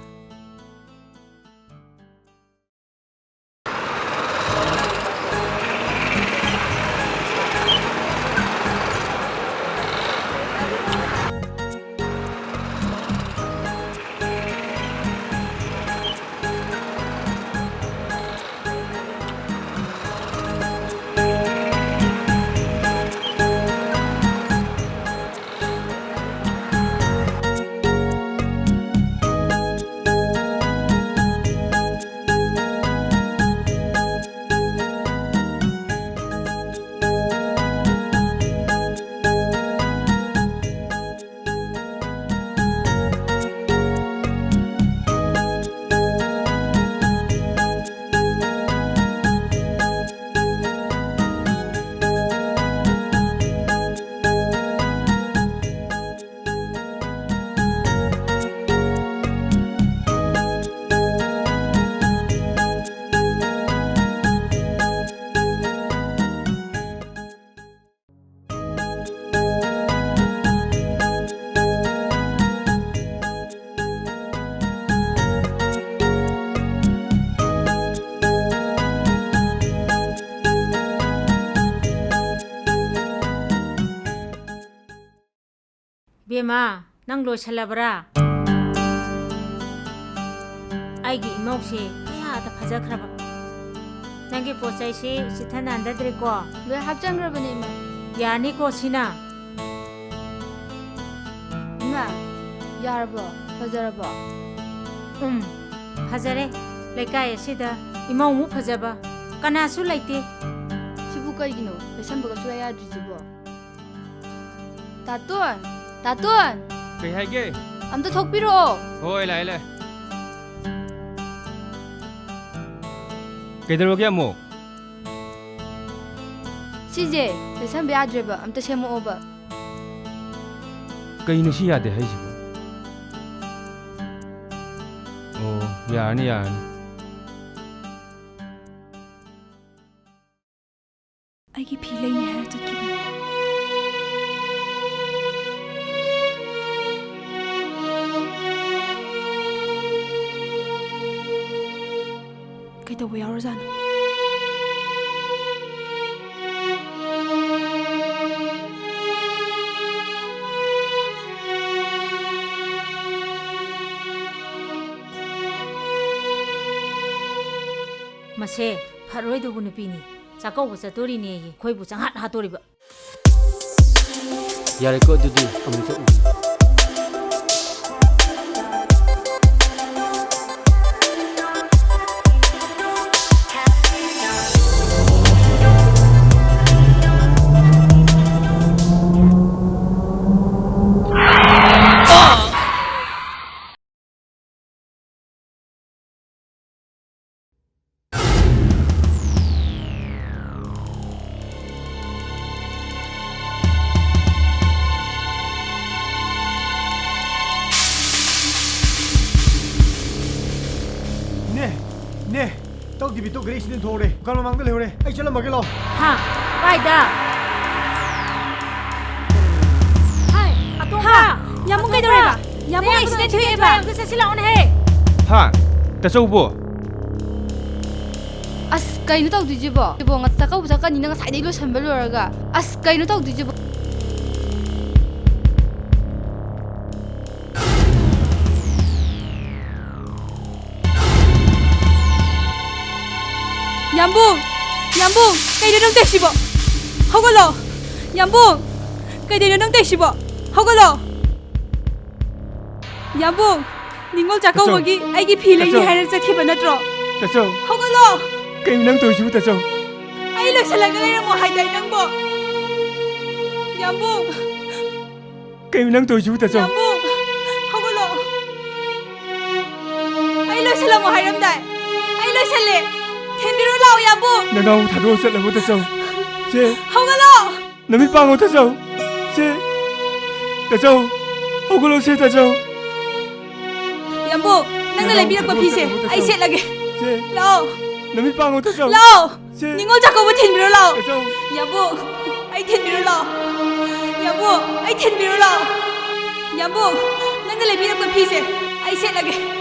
ꯏꯃꯥ, ꯅꯪ ꯂꯣꯏꯁꯜꯂꯕ꯭ꯔꯥ? ꯑꯩꯒꯤ ꯏꯃꯧꯁꯦ ꯀꯌꯥꯗ ꯐꯖꯈ꯭ꯔꯕ꯫ ꯅꯪꯒꯤ ꯄꯣꯠ ꯆꯩꯁꯤ ꯆꯤꯠꯊ ꯅꯥꯟꯗꯗ꯭ꯔꯦꯀꯣ? ꯂꯣꯏ ꯍꯥꯞꯆꯟꯈ꯭ꯔꯕꯅꯦ, ꯏꯃꯥ꯫ ꯌꯥꯅꯤꯀꯣ ꯁꯤꯅ? ꯏꯃꯥ, ꯌꯥꯔꯕꯣ? ꯐꯖꯔꯕꯣ? ꯎꯝ, ꯐꯖꯔꯦ꯫ ꯂꯩꯀꯥꯏ ꯑꯁꯤꯗ ꯏꯃꯧꯃꯨꯛ ꯐꯖꯕ ꯀꯅꯥꯁꯨ ꯂꯩꯇꯦ꯫ ꯁꯤꯕꯨ ꯀꯩꯒꯤꯅꯣ? ꯂꯩꯁꯟꯕꯒ ꯁꯨꯡꯌꯥ ꯌꯥꯗ꯭ꯔꯤꯁꯤꯕꯣ? ꯇꯥꯇꯣꯟ! ꯇꯥꯇꯣꯟ! ꯀꯩ ꯍꯥꯏꯒꯦ? ꯑꯝꯇ ꯊꯣꯛꯄꯤꯔꯛꯑꯣ꯫ ꯍꯣꯏ, ꯂꯥꯛꯑꯦ, ꯂꯥꯛꯑꯦ꯫ ꯀꯩꯗꯧꯔꯒꯦ ꯑꯃꯨꯛ? ꯁꯤꯁꯦ ꯂꯩꯁꯟꯕ ꯌꯥꯗ꯭ꯔꯦꯕ, ꯑꯝꯇ ꯁꯦꯝꯃꯛꯑꯣꯕ꯫ ꯀꯩꯅꯣ ꯁꯤ ꯌꯥꯗꯦ ꯍꯥꯏꯁꯤꯕꯣ? ꯑꯣ, ꯌꯥꯔꯅꯤ, ꯌꯥꯔꯅꯤ꯫ ꯑꯩꯒꯤ ꯐꯤ ꯂꯩꯅꯤ ꯍꯥꯏꯔ ꯆꯠꯈꯤꯕꯅꯤ꯫ ꯀꯩꯗꯧꯕ ꯌꯥꯎꯔꯖꯥꯠꯅꯣ? ꯃꯁꯦ ꯐꯔꯣꯏꯗꯧꯕ ꯅꯨꯄꯤꯅꯤ꯫ ꯆꯥꯛꯀꯧꯕ ꯆꯠꯇꯣꯔꯤꯅꯦꯌꯦ, ꯑꯩꯈꯣꯏꯕꯨ ꯆꯪꯍꯥꯠ ꯍꯥꯠꯇꯣꯔꯤꯕ꯫ ꯌꯥꯔꯦꯀꯣ, ꯑꯗꯨꯗꯤ ꯑꯃꯨꯛ ꯆꯠꯂꯨꯒꯦ꯫ ꯅꯦ, ꯅꯦ, ꯇꯧ ꯗꯤꯕꯤꯠꯇꯣ ꯒꯥꯔꯤ ꯑꯦꯛꯁꯤꯗꯦꯟ ꯊꯣꯛꯍꯧꯔꯦ꯫ ꯗꯨꯀꯥꯟ ꯃꯃꯥꯡꯗ ꯂꯩꯍꯧꯔꯦ꯫ ꯑꯩ ꯆꯠꯂꯝꯃꯒꯦ, ꯂꯥꯛꯑꯣ꯫ ꯍꯥ? ꯀꯥꯏꯗ? ꯍꯥꯏ, ꯑꯇꯣꯝꯕ! ꯍꯥ? ꯌꯥꯝꯕꯨꯡ ꯑꯇꯣꯝꯕ! ꯀꯩꯗꯧꯔꯦꯕ? ꯌꯥꯝꯕꯨꯡ ꯅꯌꯥꯝꯕꯗꯣ ꯑꯦꯛꯁꯤꯗꯦꯟ ꯊꯣꯛꯑꯦꯕ꯫ ꯑꯝꯇ ꯆꯠꯁꯤ ꯂꯥꯛꯑꯣꯅꯦꯍꯦ꯫ ꯍꯥ? ꯇꯥꯆꯧꯕꯣ? ꯑꯁ, ꯀꯩꯅꯣ ꯇꯧꯗꯣꯏꯁꯤꯕꯣ? ꯁꯤꯕꯣ, ꯉ-, ꯆꯥꯛꯀꯧꯕ ꯆꯠꯀꯅꯤꯅ ꯉꯁꯥꯏꯗꯩ ꯂꯣꯏꯁꯟꯕ ꯂꯣꯏꯔꯒ꯫ ꯑꯁ, ꯀꯩꯅꯣ ꯇꯧꯗꯣꯏꯁꯤꯕꯣ? ꯌꯥꯝꯕꯨꯡ! ꯌꯥꯝꯕꯨꯡ! ꯀꯩꯅꯣ ꯅꯪ ꯇꯧꯏꯁꯤꯕꯣ? ꯍꯧꯒꯠꯂꯣ! ꯌꯥꯝꯕꯨꯡ! ꯀꯩꯗꯧꯔꯤꯅꯣ ꯅꯪ ꯇꯧꯏꯁꯤꯕꯣ? ꯍꯧꯒꯠꯂꯣ! ꯌꯥꯝꯕꯨꯡ! ꯅꯤꯉꯣꯜ ꯆꯥꯛꯀꯧꯕꯒꯤ ꯑꯩꯒꯤ ꯐꯤ ꯂꯩꯅꯤ ꯇꯥꯆꯧ! ꯍꯥꯏꯔ ꯆꯠꯈꯤꯕ ꯅꯠꯇ꯭ꯔꯣ? ꯇꯥꯆꯧ! ꯍꯧꯒꯠꯂꯣ! ꯀꯩꯅꯣ ꯅꯪ ꯇꯧꯔꯤꯁꯤꯕꯨ, ꯇꯥꯆꯧ? ꯑꯩ ꯂꯣꯏꯁꯜꯂꯒ ꯂꯩꯔꯝꯃꯣ ꯍꯥꯏꯗꯥꯏ ꯅꯪꯕꯣ? ꯌꯥꯝꯕꯨꯡ! ꯀꯩꯅꯣ ꯅꯪ ꯇꯧꯔꯤꯁꯤꯕꯨ, ꯇꯥꯆꯧ? ꯌꯥꯝꯕꯨꯡ! ꯍꯧꯒꯠꯂꯣ! ꯑꯩ ꯂꯣꯏꯁꯜꯂꯝꯃꯣ ꯍꯥꯏꯔꯝꯗꯥꯏ? ꯑꯩ ꯂꯣꯏꯁꯜꯂꯦ! ꯊꯤꯟꯕꯤꯔꯣ ꯂꯥꯛꯑꯣ, ꯌꯥꯝꯕꯨꯡ! ꯅꯅꯥꯎ ꯊꯥꯗꯣꯛꯑ ꯆꯠꯂꯕꯣ, ꯇꯥꯆꯧ? ꯁꯦ! ꯍꯧꯒꯠꯂꯣ! ꯅꯃꯤꯠ ꯄꯥꯡꯉꯣ, ꯇꯥꯆꯧ! ꯁꯦ! ꯇꯥꯆꯧ! ꯍꯧꯒꯠꯂꯣ, ꯁꯦ, ꯇꯥꯆꯧ! ꯌꯥꯝꯕꯨꯡ, ꯅꯪꯅ ꯅꯅꯥꯎ ꯂꯩꯕꯤꯔꯛꯄ ꯊꯥꯗꯣꯛꯑ ꯐꯤꯁꯦ ꯆꯠꯂꯕꯣ, ꯑꯩ ꯇꯥꯆꯧ? ꯁꯦꯠꯂꯒꯦ꯫ ꯁꯦ! ꯂꯥꯛꯑꯣ! ꯅꯃꯤꯠ ꯄꯥꯡꯉꯣ, ꯇꯥꯆꯧ! ꯂꯥꯛꯑꯣ! ꯁꯦ! ꯅꯤꯉꯣꯜ ꯆꯥꯛꯀꯧꯕ ꯊꯤꯟꯕꯤꯔꯣ ꯂꯥꯛꯑꯣ! ꯇꯥꯆꯧ! ꯌꯥꯝꯕꯨꯡ, ꯑꯩ ꯊꯤꯟꯕꯤꯔꯣ ꯂꯥꯛꯑꯣ! ꯌꯥꯝꯕꯨꯡ, ꯑꯩ ꯊꯤꯟꯕꯤꯔꯣ ꯂꯥꯛꯑꯣ! ꯌꯥꯝꯕꯨꯡ, ꯅꯪꯅ ꯂꯩꯕꯤꯔꯛꯄ ꯐꯤꯁꯦ ꯑꯩ ꯁꯦꯠꯂꯒꯦ꯫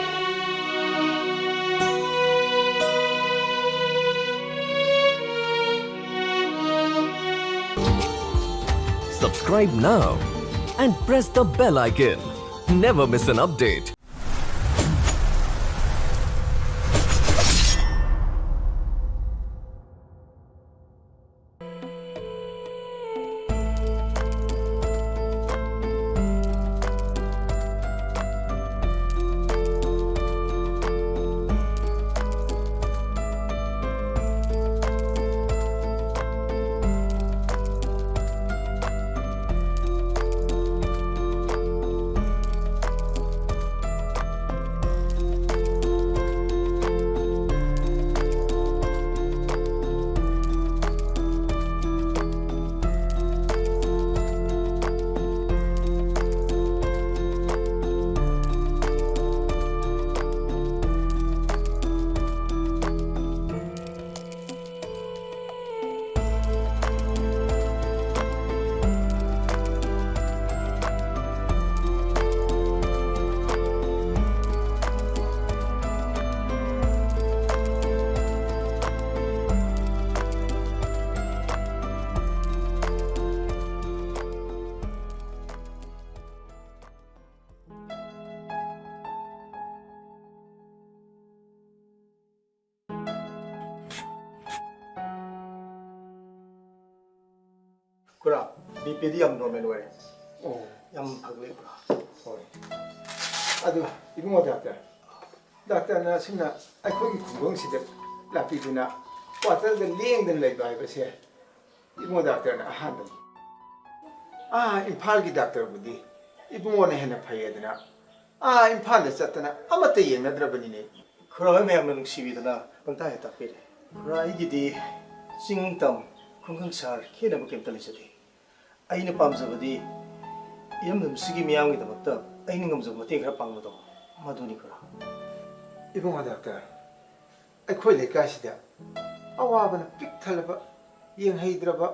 Subscribe now and press the bell icon. Never miss an update. ꯄꯨꯔꯥ ꯕꯤ ꯄꯤꯗꯤ ꯌꯥꯝ ꯅꯣꯔꯃꯦꯜ ꯑꯣꯏꯔꯦ꯫ ꯑꯣ꯫ ꯌꯥꯝ ꯐꯒꯠꯂꯦ ꯄꯨꯔꯥ꯫ ꯍꯣꯏ꯫ ꯑꯗꯨ ꯏꯕꯨꯡꯉꯣ ꯗꯥꯛꯇꯔ, ꯗꯥꯛꯇꯔꯅ ꯑꯁꯨꯝꯅ ꯑꯩꯈꯣꯏꯒꯤ ꯈꯨꯡꯒꯪꯁꯤꯗ ꯂꯥꯛꯄꯤꯗꯨꯅ ꯀ꯭ꯋꯥꯇꯔꯗ ꯂꯦꯡꯗꯅ ꯂꯩꯕ ꯍꯥꯏꯕꯁꯦ ꯏꯕꯨꯡꯉꯣ ꯗꯥꯛꯇꯔꯅ ꯑꯍꯥꯟꯕꯅꯤ꯫ ꯑꯥ ꯏꯝꯐꯥꯜꯒꯤ ꯗꯥꯛꯇꯔꯕꯨꯗꯤ ꯏꯕꯨꯡꯉꯣꯅ ꯍꯦꯟꯅ ꯐꯩꯌꯦꯗꯅ ꯑꯥ ꯏꯝꯐꯥꯜꯗ ꯆꯠꯇꯅ ꯑꯃꯠꯇ ꯌꯦꯡꯅꯗ꯭ꯔꯕꯅꯤꯅꯦ꯫ ꯈꯨꯔꯥ ꯍꯣꯏ ꯃꯌꯥꯝꯅ ꯅꯨꯡꯁꯤꯕꯤꯗꯅ ꯄꯪꯇꯥ ꯍꯦꯛ ꯇꯥꯛꯄꯤꯔꯦ꯫ ꯈꯨꯔꯥ ꯑꯩꯒꯤꯗꯤ ꯆꯤꯡ ꯇꯝ ꯈꯨꯡꯒꯪ ꯁꯍꯔ ꯈꯦꯠꯅꯕ ꯀꯩꯝꯇ ꯂꯩꯖꯗꯦ꯫ ꯑꯩꯅ ꯄꯥꯝꯖꯕꯗꯤ ꯏꯔꯝꯗꯝꯁꯤꯒꯤ ꯃꯤꯌꯥꯝꯒꯤꯗꯃꯛꯇ ꯑꯩꯅ ꯉꯝꯖꯕ ꯃꯇꯦꯡ ꯈꯔ ꯄꯥꯡꯕꯗꯣ ꯃꯗꯨꯅꯤ ꯈꯨꯔꯥ꯫ ꯏꯕꯨꯡꯉꯣ ꯗꯥꯛꯇꯔ, ꯑꯩꯈꯣꯏ ꯂꯩꯀꯥꯏꯁꯤꯗ ꯑꯋꯥꯕꯅ ꯄꯤꯛ ꯊꯜꯂꯕ ꯌꯦꯡꯍꯩꯗ꯭ꯔꯕ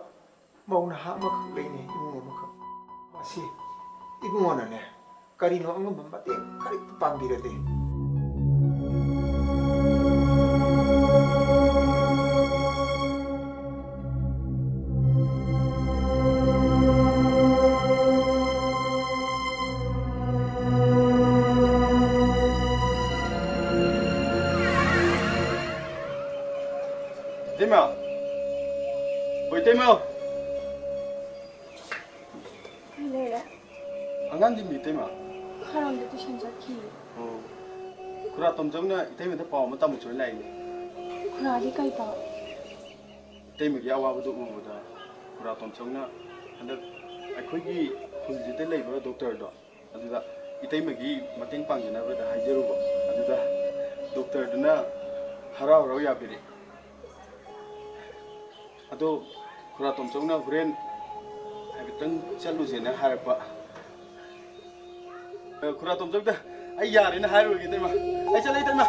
ꯃꯧ ꯅꯍꯥ ꯑꯃꯈꯛ ꯂꯩꯅꯦ, ꯏꯃꯨꯡ ꯑꯃꯈꯛ꯫ ꯃꯁꯤ ꯏꯕꯨꯡꯉꯣꯅꯅꯦ ꯀꯔꯤꯅꯣ ꯑꯉꯝꯕ ꯃꯇꯦꯡ ꯈꯔ ꯄꯥꯡꯕꯤꯔꯗꯤ꯫ ꯏꯇꯩꯃ! ꯍꯣꯏ, ꯏꯇꯩꯃ! ꯀꯩ ꯂꯩꯔꯦ? ꯑꯉꯥꯡꯁꯤꯡꯗꯤ ꯏꯇꯩꯃ? ꯈꯔ ꯑꯝꯗ ꯇꯨꯏꯁꯟ ꯆꯠꯈꯤ꯫ ꯑꯣ꯫ ꯈꯨꯔꯥ ꯇꯣꯝꯆꯧꯅ ꯏꯇꯩꯃꯗ ꯄꯥꯎ ꯑꯃ ꯇꯝꯃꯨꯆꯣꯅ ꯂꯥꯛꯏꯅꯦ꯫ ꯈꯨꯔꯥꯗꯤ ꯀꯩ ꯄꯥꯎ? ꯏꯇꯩꯃꯒꯤ ꯑꯋꯥꯕꯗꯨ ꯎꯕꯗ ꯈꯨꯔꯥ ꯇꯣꯝꯆꯧꯅ ꯍꯟꯗꯛ ꯑꯩꯈꯣꯏꯒꯤ ꯈꯨꯜꯁꯤꯗ ꯂꯩꯕ ꯗꯣꯛꯇꯔꯗꯣ, ꯑꯗꯨꯗ ꯏꯇꯩꯃꯒꯤ ꯃꯇꯦꯡ ꯄꯥꯡꯖꯅꯕꯗ ꯍꯥꯏꯖꯔꯨꯕ꯫ ꯑꯗꯨꯗ ꯗꯣꯛꯇꯔꯗꯨꯅ ꯍꯔꯥꯎ ꯍꯔꯥꯎ ꯌꯥꯕꯤꯔꯛꯑꯦ꯫ ꯑꯗꯣ ꯈꯨꯔꯥ ꯇꯣꯝꯆꯧꯅ ꯍꯣꯔꯦꯟ ꯍꯥꯏꯐꯦꯠꯇꯪ ꯆꯠꯂꯨꯁꯦꯅ ꯍꯥꯏꯔꯛꯄ꯫ ꯑ, ꯈꯨꯔꯥ ꯇꯣꯝꯆꯧꯗ ꯑꯩ ꯌꯥꯔꯦꯅ ꯍꯥꯏꯔꯨꯔꯒꯦ, ꯏꯇꯩꯃ꯫ ꯑꯩ ꯆꯠꯂꯦ, ꯏꯇꯩꯃ꯫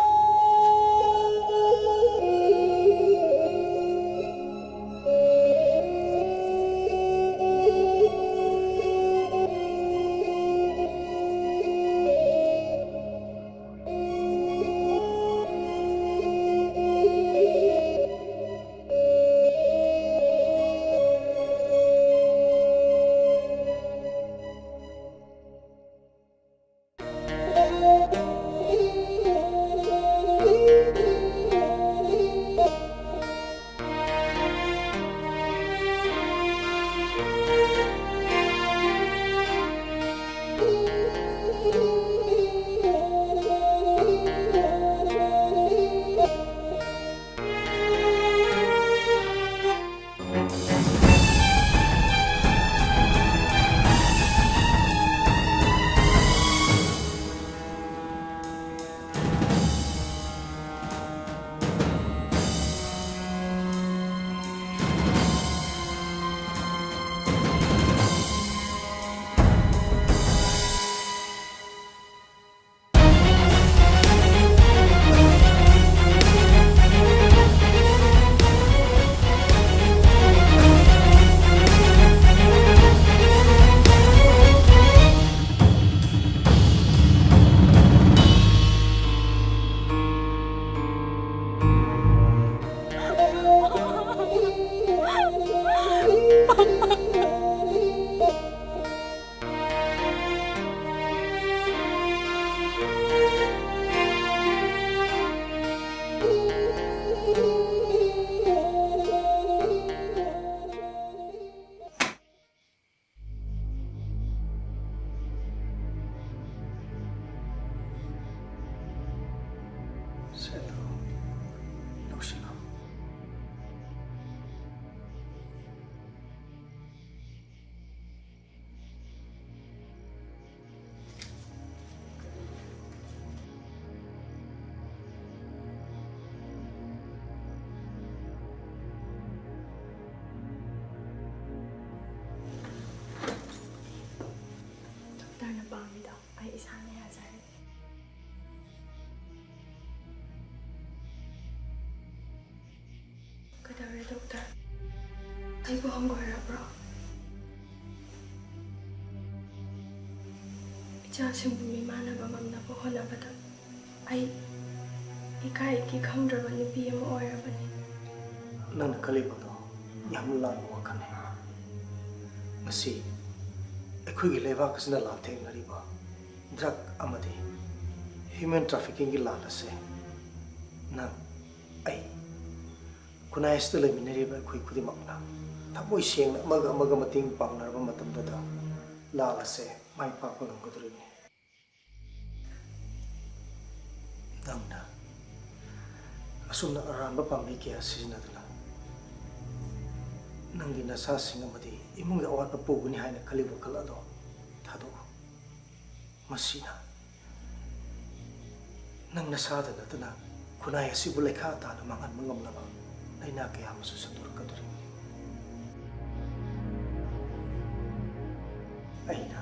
ꯑꯩꯕꯨ ꯍꯪꯒꯣꯏꯔꯕ꯭ꯔꯣ? ꯏꯆꯥꯁꯤꯡꯕꯨ ꯃꯤꯃꯥꯟꯅꯕ ꯉꯝꯅꯕ ꯍꯣꯠꯅꯕꯗ ꯑꯩ ꯏꯀꯥꯏ ꯏꯀꯤ ꯈꯪꯗ꯭ꯔꯕ ꯅꯨꯄꯤ ꯑꯃ ꯑꯣꯏꯔꯕꯅꯤ꯫ ꯅꯪꯅ ꯈꯜꯂꯤꯕꯗꯣ ꯌꯥꯝꯅ ꯂꯥꯟꯕ ꯋꯥꯈꯜꯅꯤ꯫ ꯉꯁꯤ ꯑꯩꯈꯣꯏꯒꯤ ꯂꯩꯕꯥꯛ ꯑꯁꯤꯅ ꯂꯥꯟꯊꯦꯡꯅꯔꯤꯕ drug ꯑꯃꯗꯤ human traffickingꯒꯤ ꯂꯥꯟ ꯑꯁꯦ ꯅꯪ, ꯑꯩ, ꯈꯨꯟꯅꯥꯏ ꯑꯁꯤꯗ ꯂꯩꯃꯤꯟꯅꯔꯤꯕ ꯑꯩꯈꯣꯏ ꯈꯨꯗꯤꯡꯃꯛꯅ ꯊꯃꯣꯏ ꯁꯦꯡꯅ ꯑꯃꯒ ꯑꯃꯒ ꯃꯇꯦꯡ ꯄꯥꯡꯅꯔꯕ ꯃꯇꯝꯗꯗ ꯂꯥꯟ ꯑꯁꯦ ꯃꯥꯏ ꯄꯥꯛꯄ ꯉꯝꯒꯗꯧꯔꯤꯕꯅꯤ꯫ ꯅꯪꯅ ꯑꯁꯨꯝꯅ ꯑꯔꯥꯟꯕ ꯄꯥꯝꯕꯩ ꯀꯌꯥ ꯁꯤꯖꯤꯟꯅꯗꯨꯅ ꯅꯪꯒꯤ ꯅꯁꯥꯁꯤꯡ ꯑꯃꯗꯤ ꯏꯃꯨꯡꯒꯤ ꯑꯋꯥꯠꯄ ꯄꯨꯒꯅꯤ ꯍꯥꯏꯅ ꯈꯜꯂꯤꯕ ꯋꯥꯈꯜ ꯑꯗꯣ ꯊꯥꯗꯣꯛꯎ꯫ ꯃꯁꯤꯅ ꯅꯪ ꯅꯁꯥꯗ ꯅꯠꯇꯅ ꯈꯨꯟꯅꯥꯏ ꯑꯁꯤꯕꯨ ꯂꯩꯈꯥ ꯇꯥꯅ ꯃꯥꯡꯍꯟꯕ ꯉꯝꯂꯕ ꯂꯥꯏꯅꯥ ꯀꯌꯥ ꯑꯃꯁꯨ ꯁꯟꯗꯣꯔꯛꯀꯗꯧꯔꯤꯕꯅꯤ꯫ ꯑꯩꯅ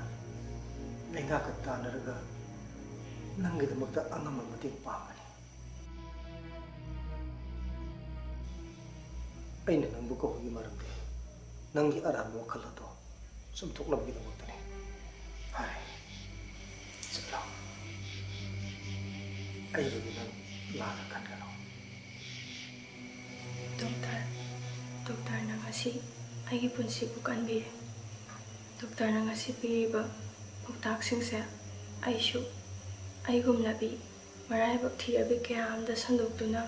ꯂꯩꯉꯥꯛꯀ ꯇꯥꯟꯅꯔꯒ ꯅꯪꯒꯤꯗꯃꯛꯇ ꯑꯉꯝꯕ ꯃꯇꯦꯡ ꯄꯥꯡꯒꯅꯤ꯫ ꯑꯩꯅ ꯅꯪꯕꯨ ꯀꯧꯕꯒꯤ ꯃꯔꯝꯗꯤ ꯅꯪꯒꯤ ꯑꯔꯥꯟꯕ ꯋꯥꯈꯜ ꯑꯗꯣ ꯆꯨꯝꯊꯣꯛꯅꯕꯒꯤꯗꯃꯛꯇꯅꯤ꯫ ꯐꯔꯦ, ꯆꯠꯂꯣ꯫ ꯑꯩꯕꯨꯗꯤ ꯅꯪ ꯂꯥꯟꯅ ꯈꯟꯒꯅꯨ꯫ ꯗꯣꯛꯇꯔ, ꯗꯣꯛꯇꯔꯅ ꯉꯁꯤ ꯑꯩꯒꯤ ꯄꯨꯟꯁꯤꯕꯨ ꯀꯟꯕꯤꯔꯦ꯫ ꯗꯣꯛꯇꯔꯅ ꯉꯁꯤ ꯄꯤꯔꯤꯕ ꯄꯥꯎꯇꯥꯛꯁꯤꯡꯁꯦ ꯑꯩꯁꯨ ꯑꯩꯒꯨꯝꯂꯕꯤ ꯃꯔꯥꯏꯕꯛ ꯊꯤꯔꯕꯤ ꯀꯌꯥ ꯑꯃꯗ ꯁꯟꯗꯣꯛꯇꯨꯅ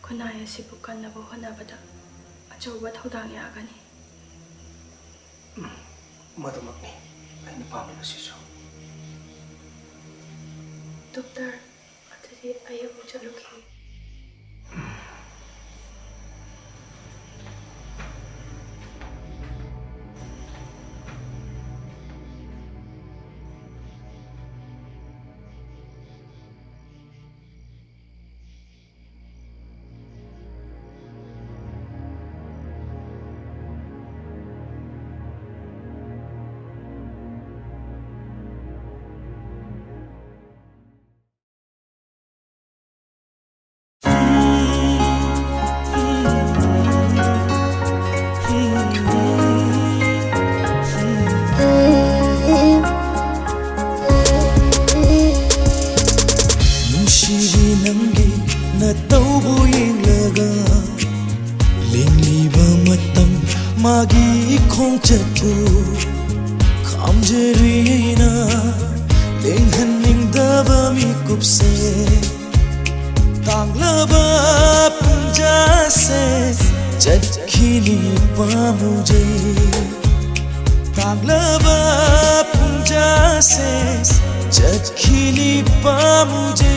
ꯈꯨꯟꯅꯥꯏ ꯑꯁꯤꯕꯨ ꯀꯟꯅꯕ ꯍꯣꯠꯅꯕꯗ ꯑꯆꯧꯕ ꯊꯧꯗꯥꯡ ꯌꯥꯒꯅꯤ꯫ ꯎꯝ, ꯃꯗꯨꯃꯛꯅꯤ ꯑꯩꯅ ꯄꯥꯝꯂꯤꯕꯁꯤꯁꯨ꯫ ꯗꯣꯛꯇꯔ, ꯑꯗꯨꯗꯤ ꯑꯩ ꯑꯃꯨꯛ ꯆꯠꯂꯨꯈꯤꯒꯦ꯫ ꯂꯦꯞꯁꯦ꯫ ꯇꯥꯡꯂꯕ ꯄꯨꯡꯖꯥꯁꯦ ꯆꯠꯈꯤꯅꯤ ꯄꯥꯝꯃꯨꯖꯩ꯫ ꯇꯥꯡꯂꯕ ꯄꯨꯡꯖꯥꯁꯦ ꯆꯠꯈꯤꯅꯤ ꯄꯥꯝꯃꯨꯖꯩ꯫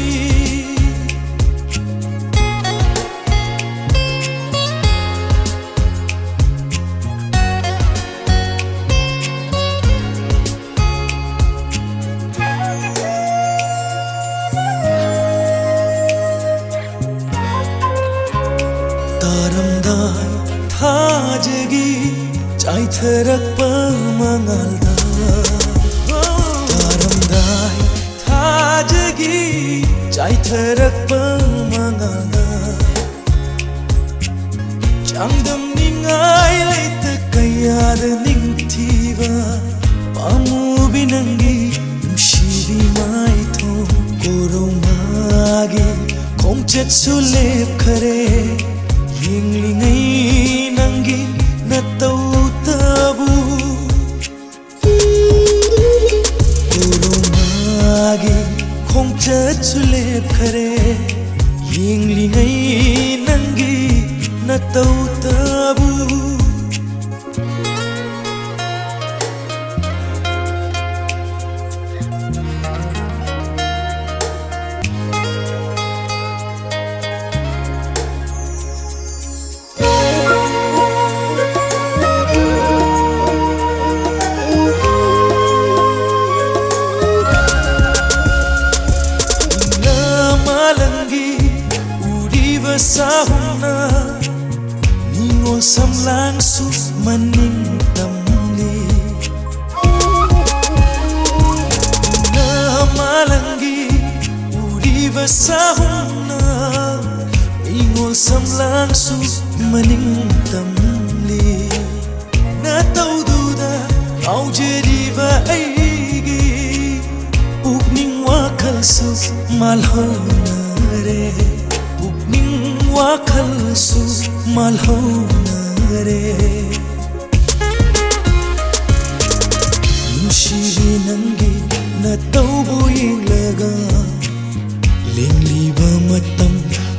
ꯇꯥꯔꯝꯗꯥꯏ ꯊꯥꯖꯒꯤ ꯆꯥꯏꯊꯔꯛꯄ ꯃꯉꯥꯜꯗ, ꯇꯥꯔꯝꯗꯥꯏ ꯊꯥꯖꯒꯤ ꯆꯥꯏꯊꯔꯛꯄ ꯃꯉꯥꯜꯗ, ꯆꯥꯡꯗꯝꯅꯤꯡꯉꯥꯏ ꯂꯩꯇ ꯀꯌꯥꯗ ꯅꯤꯡꯊꯤꯕ ꯄꯥꯝꯃꯨꯕꯤ ꯅꯪꯒꯤ ꯅꯨꯡꯁꯤꯕꯤ ꯃꯥꯏꯊꯣꯡ꯫ ꯀꯣꯔꯣꯅꯥꯒꯤ ꯈꯣꯡꯆꯠꯁꯨ ꯂꯦꯞꯈꯔꯦ, ꯌꯦꯡꯂꯤꯉꯩ ꯅꯪꯒꯤ ꯅꯇꯧꯇꯕꯨ꯫ ꯀꯣꯔꯣꯅꯥꯒꯤ ꯈꯣꯡꯆꯠꯁꯨ ꯂꯦꯞꯈꯔꯦ, ꯌꯦꯡꯂꯤꯉꯩ ꯅꯪꯒꯤ ꯅꯇꯧꯇꯕꯨ꯫ ꯅꯨꯡꯅ ꯃꯥꯂꯪꯒꯤ ꯎꯔꯤꯕ ꯁꯥꯍꯨꯝꯅ ꯅꯤꯉꯣꯜ ꯁꯝꯂꯥꯡꯁꯨ ꯃꯅꯤꯡ ꯇꯝꯂꯤ꯫ ꯅꯨꯡꯅ ꯃꯥꯂꯪꯒꯤ ꯎꯔꯤꯕ ꯁꯥꯍꯨꯝꯅ ꯅꯤꯉꯣꯜ ꯁꯝꯂꯥꯡꯁꯨ ꯃꯅꯤꯡ ꯇꯝꯂꯤ꯫ ꯅꯇꯧꯗꯨꯗ ꯉꯥꯎꯖꯔꯤꯕ ꯑꯩꯒꯤ ꯄꯨꯛꯅꯤꯡ ꯋꯥꯈꯜꯁꯨ ꯃꯥꯜꯍꯧꯅꯔꯦ, ꯄꯨꯛꯅꯤꯡ ꯋꯥꯈꯜꯁꯨ ꯃꯥꯜꯍꯧꯅꯔꯦ꯫ ꯅꯨꯡꯁꯤꯕꯤ ꯅꯪꯒꯤ ꯅꯇꯧꯕꯨ ꯌꯦꯡꯂꯒ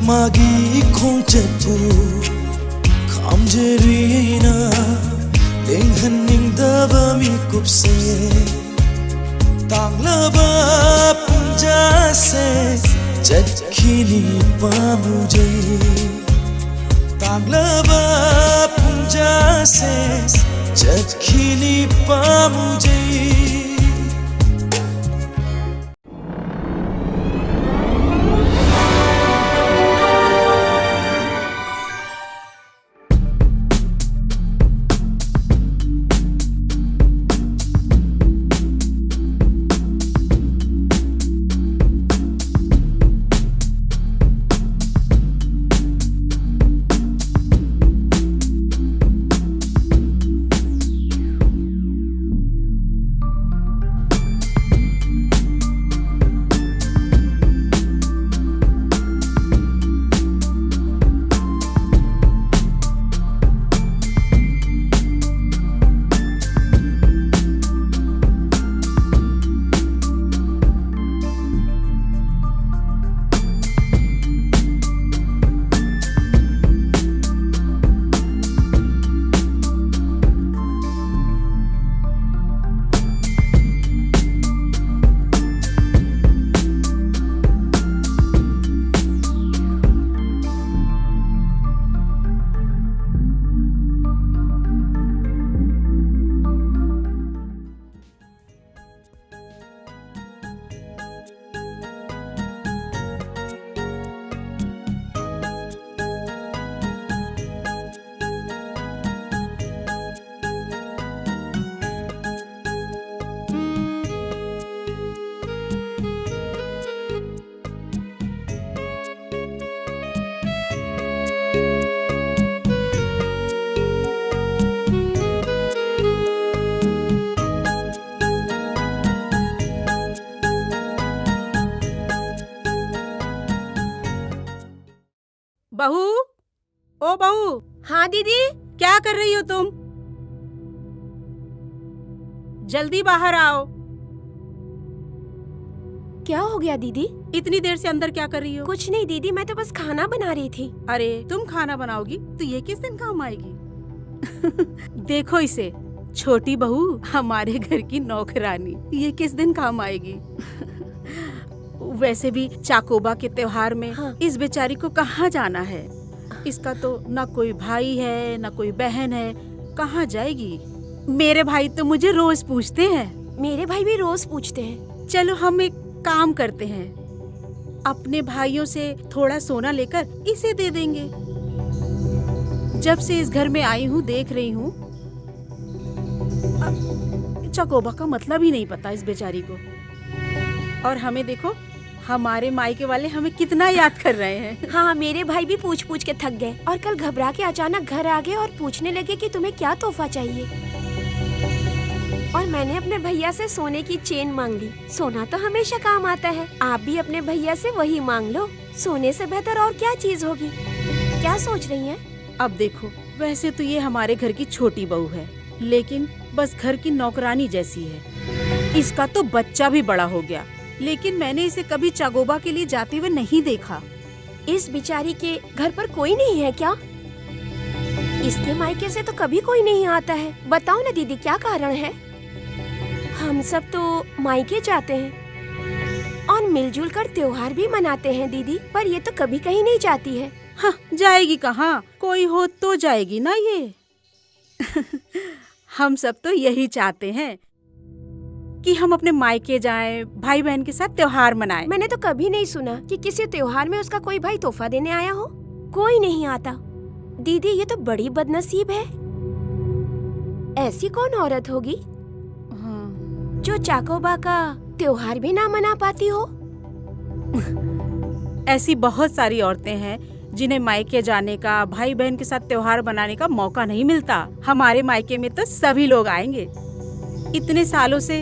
ꯃꯥꯒꯤ ꯈꯣꯡꯆꯠꯄꯨ ꯈꯥꯝꯖꯔꯤꯅ ꯂꯦꯡꯍꯟꯅꯤꯡꯗꯕ ꯃꯤꯀꯨꯞꯁꯦ, ꯇꯥꯡꯂꯕ ꯄꯨꯡꯖꯥꯁꯦ ꯆꯠꯈꯤꯅꯤ ꯄꯥꯝꯃꯨꯖꯩ꯫ ꯇꯥꯡꯂꯕ ꯄꯨꯡꯖꯥꯁꯦ ꯆꯠꯈꯤꯅꯤ ꯄꯥꯝꯃꯨꯖꯩ꯫ बहू, ओ बहू, हाँ दीदी। क्या कर रही हो तुम? जल्दी बाहर आओ। क्या हो गया दीदी? इतनी देर से अंदर क्या कर रही हो? कुछ नहीं दीदी, मैं तो बस खाना बना रही थी। अरे, तुम खाना बनाओगी तो ये किस दिन काम आएगी? देखो इसे, छोटी बहू, हमारे घर की नौकरानी, ये किस दिन काम आएगी? वैसे भी चाकोबा के त्योहार में हाँ। इस बेचारी को कहाँ जाना है? इसका तो ना कोई भाई है, ना कोई बहन है, कहाँ जाएगी? मेरे भाई तो मुझे रोज पूछते हैं। मेरे भाई भी रोज पूछते हैं। चलो, हम एक काम करते हैं, अपने भाइयों से थोड़ा सोना लेकर इसे दे देंगे। जब से इस घर में आई हूँ, देख रही हूँ, अ, चकोबा का मतलब ही नहीं पता इस बेचारी को। और हमें देखो, हमारे मायके वाले हमें कितना याद कर रहे हैं। हाँ, मेरे भाई भी पूछ पूछ के थक गए और कल घबरा के अचानक घर आ गए और पूछने लगे कि तुम्हें क्या तोहफा चाहिए। और मैंने अपने भैया से सोने की चेन मांग ली। सोना तो हमेशा काम आता है, आप भी अपने भैया से वही मांग लो। सोने से बेहतर और क्या चीज होगी? क्या सोच रही हैं? अब देखो, वैसे तो ये हमारे घर की छोटी बहू है, लेकिन बस घर की नौकरानी जैसी है। इसका तो बच्चा भी बड़ा हो गया, लेकिन मैंने इसे कभी चाकोबा के लिए जाते हुए नहीं देखा। इस बिचारी के घर पर कोई नहीं है क्या? इसके मायके से तो कभी कोई नहीं आता है। बताओ ना दीदी, क्या कारण है? हम सब तो मायके जाते हैं और मिलजुल कर त्योहार भी मनाते हैं दीदी, पर ये तो कभी कहीं नहीं जाती है। हाँ, जाएगी कहाँ? कोई हो तो जाएगी ना ये। हम सब तो यही चाहते हैं कि हम अपने मायके जाएं, भाई बहन के साथ त्योहार मनाएं। मैंने तो कभी नहीं सुना कि किसी त्योहार में उसका कोई भाई तोहफा देने आया हो। कोई नहीं आता। दीदी, ये तो बड़ी बदनसीब है। ऐसी कौन औरत होगी हाँ। जो चाकोबा का त्योहार भी ना मना पाती हो? ऐसी बहुत सारी औरतें हैं जिन्हें मायके जाने का, भाई बहन के साथ त्योहार मनाने का मौका नहीं मिलता। हमारे मायके में तो सभी लोग आएंगे। इतने सालों से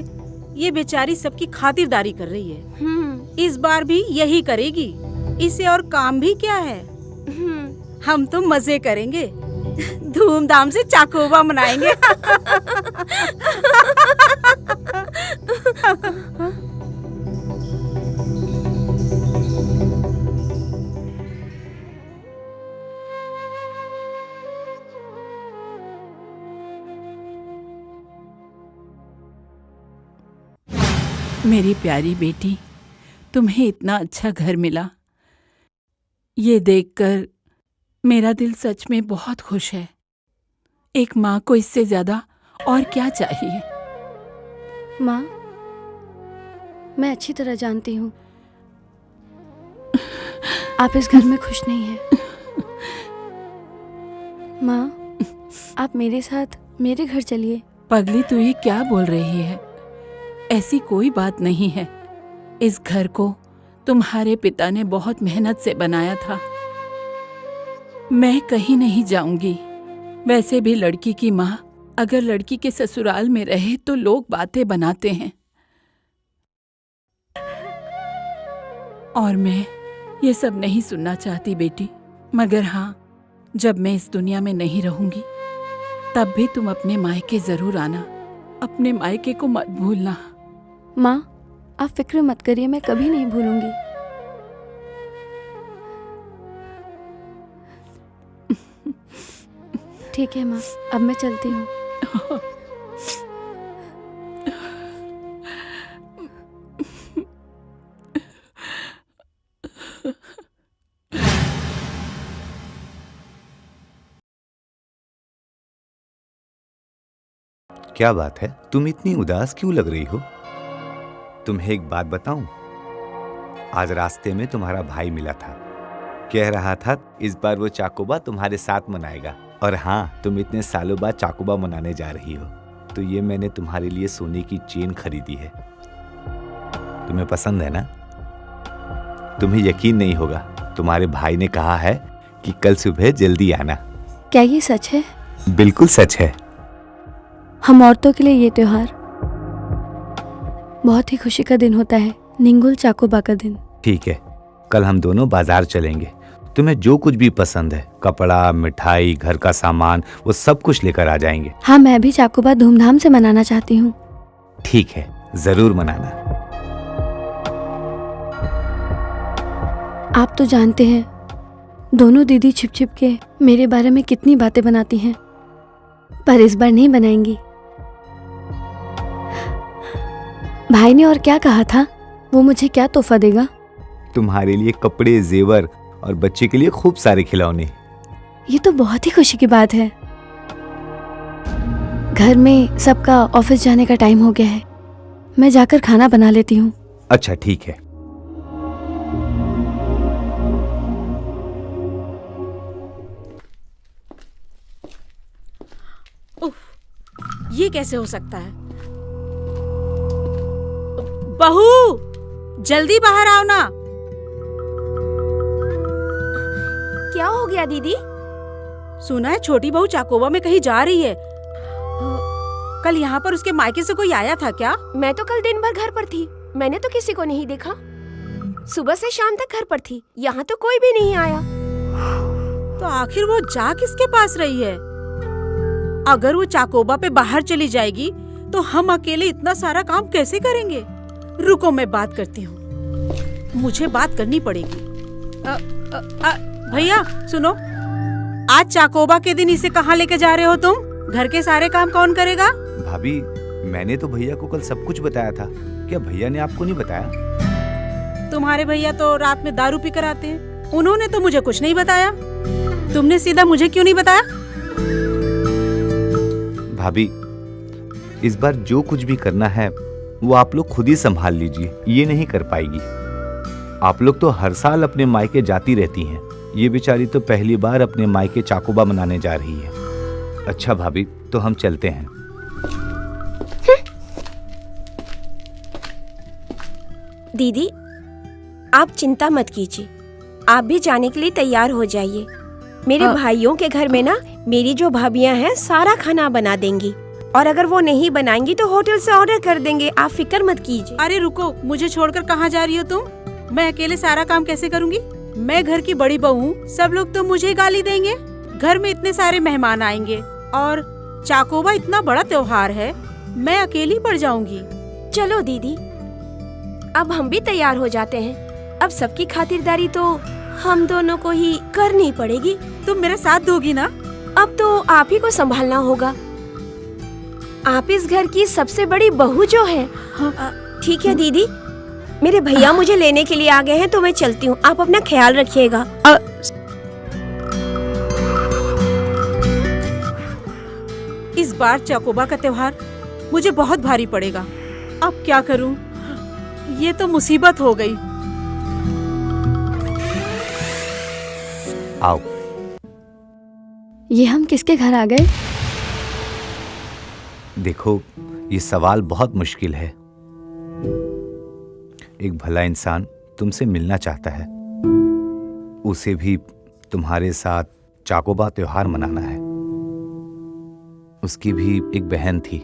ये बेचारी सबकी खातिरदारी कर रही है। हम्म। इस बार भी यही करेगी। इसे और काम भी क्या है? हम्म। हम तो मजे करेंगे, धूमधाम से चाकोबा मनाएंगे। मेरी प्यारी बेटी, तुम्हें इतना अच्छा घर मिला। ये देखकर मेरा दिल सच में बहुत खुश है। एक माँ को इससे ज्यादा और क्या चाहिए? माँ, मैं अच्छी तरह जानती हूँ, आप इस घर में खुश नहीं हैं। माँ, आप मेरे साथ मेरे घर चलिए। पगली, तू ये क्या बोल रही है? ऐसी कोई बात नहीं है। इस घर को तुम्हारे पिता ने बहुत मेहनत से बनाया था। मैं कहीं नहीं जाऊंगी। वैसे भी लड़की की माँ अगर लड़की के ससुराल में रहे तो लोग बातें बनाते हैं, और मैं ये सब नहीं सुनना चाहती बेटी। मगर हाँ, जब मैं इस दुनिया में नहीं रहूंगी, तब भी तुम अपने मायके जरूर आना। अपने मायके को मत भूलना। माँ, आप फिक्र मत करिए, मैं कभी नहीं भूलूंगी। ठीक है माँ, अब मैं चलती हूँ। क्या बात है, तुम इतनी उदास क्यों लग रही हो? तुम्हें एक बात बताऊं, आज रास्ते में तुम्हारा भाई मिला था, कह रहा था इस बार वो चाकोबा तुम्हारे साथ मनाएगा। और हाँ, तुम इतने सालों बाद चाकोबा मनाने जा रही हो, तो ये मैंने तुम्हारे लिए सोने की चेन खरीदी है। तुम्हें पसंद है ना? तुम्हें यकीन नहीं होगा, तुम्हारे भाई ने कहा है कि कल सुबह जल्दी आना। क्या ये सच है? बिल्कुल सच है। हम औरतों के लिए ये त्योहार बहुत ही खुशी का दिन होता है, निंगुल चाकोबा का दिन। ठीक है, कल हम दोनों बाजार चलेंगे। तुम्हें जो कुछ भी पसंद है, कपड़ा, मिठाई, घर का सामान, वो सब कुछ लेकर आ जाएंगे। हाँ, मैं भी चाकोबा धूमधाम से मनाना चाहती हूँ। ठीक है, जरूर मनाना। आप तो जानते हैं, दोनों दीदी छिप छिप के मेरे बारे में कितनी बातें बनाती हैं, पर इस बार नहीं बनाएंगी। भाई ने और क्या कहा था? वो मुझे क्या तोहफा देगा? तुम्हारे लिए कपड़े, जेवर और बच्चे के लिए खूब सारे खिलौने। ये तो बहुत ही खुशी की बात है। घर में सबका ऑफिस जाने का टाइम हो गया है, मैं जाकर खाना बना लेती हूँ। अच्छा, ठीक है। उफ, ये कैसे हो सकता है? बहू, जल्दी बाहर आओ ना। क्या हो गया दीदी? सुना है छोटी बहू चाकोबा में कहीं जा रही है। कल यहाँ पर उसके मायके से कोई आया था क्या? मैं तो कल दिन भर घर पर थी, मैंने तो किसी को नहीं देखा। सुबह से शाम तक घर पर थी, यहाँ तो कोई भी नहीं आया। तो आखिर वो जा किसके पास रही है? अगर वो चाकोबा पे बाहर चली जाएगी तो हम अकेले इतना सारा काम कैसे करेंगे? रुको, मैं बात करती हूँ, मुझे बात करनी पड़ेगी। अ, अ, अ, भैया सुनो, आज चाकोबा के दिन इसे कहाँ लेके जा रहे हो तुम? घर के सारे काम कौन करेगा? भाभी, मैंने तो भैया को कल सब कुछ बताया था। क्या भैया ने आपको नहीं बताया? तुम्हारे भैया तो रात में दारू पीकर आते हैं, उन्होंने तो मुझे कुछ नहीं बताया। तुमने सीधा मुझे क्यों नहीं बताया? भाभी, इस बार जो कुछ भी करना है वो आप लोग खुद ही संभाल लीजिए, ये नहीं कर पाएगी। आप लोग तो हर साल अपने मायके जाती रहती हैं, ये बेचारी तो पहली बार अपने मायके चाकोबा मनाने जा रही है। अच्छा भाभी, तो हम चलते हैं। दीदी, आप चिंता मत कीजिए, आप भी जाने के लिए तैयार हो जाइए। मेरे हाँ। भाइयों के घर में ना मेरी जो भाभियां हैं सारा खाना बना देंगी, और अगर वो नहीं बनाएंगी तो होटल से ऑर्डर कर देंगे। आप फिक्र मत कीजिए। अरे रुको, मुझे छोड़कर कहाँ जा रही हो तुम? मैं अकेले सारा काम कैसे करूंगी? मैं घर की बड़ी बहू हूँ, सब लोग तो मुझे गाली देंगे। घर में इतने सारे मेहमान आएंगे और चाकोबा इतना बड़ा त्योहार है, मैं अकेली पड़ जाऊंगी। चलो दीदी, अब हम भी तैयार हो जाते हैं। अब सबकी खातिरदारी तो हम दोनों को ही करनी पड़ेगी। तुम मेरा साथ दोगी ना? अब तो आप ही को संभालना होगा। आप इस घर की सबसे बड़ी बहू जो है। हाँ। अ, ठीक है दीदी, मेरे भैया मुझे लेने के लिए आ गए हैं, तो मैं चलती हूँ। आप अपना ख्याल रखिएगा। इस बार चाकोबा का त्योहार मुझे बहुत भारी पड़ेगा। अब क्या करूं? ये तो मुसीबत हो गई। आओ। ये हम किसके घर आ गए? देखो, ये सवाल बहुत मुश्किल है। एक भला इंसान तुमसे मिलना चाहता है। उसे भी तुम्हारे साथ चाकोबा त्योहार मनाना है। उसकी भी एक बहन थी,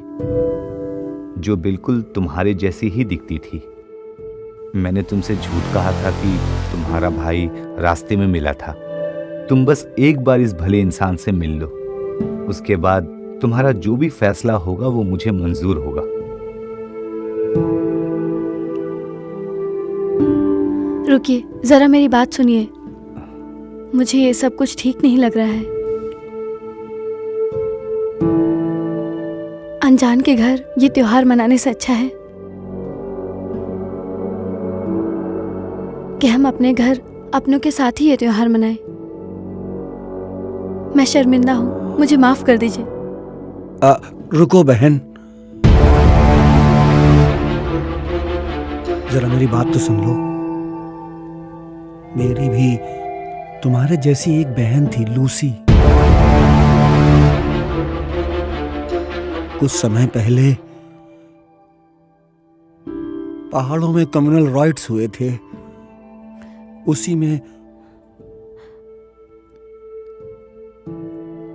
जो बिल्कुल तुम्हारे जैसी ही दिखती थी। मैंने तुमसे झूठ कहा था कि तुम्हारा भाई रास्ते में मिला था। तुम बस एक बार इस भले इंसान से मिल लो, उसके बाद तुम्हारा जो भी फैसला होगा, वो मुझे मंजूर होगा। रुकिए, जरा मेरी बात सुनिए। मुझे ये सब कुछ ठीक नहीं लग रहा है। अनजान के घर ये त्योहार मनाने से अच्छा है कि हम अपने घर अपनों के साथ ही ये त्योहार मनाएं। मैं शर्मिंदा हूँ, मुझे माफ कर दीजिए। आ, रुको बहन, जरा मेरी बात तो सुन लो। मेरी भी तुम्हारे जैसी एक बहन थी, लूसी। कुछ समय पहले पहाड़ों में कम्युनल राइट्स हुए थे, उसी में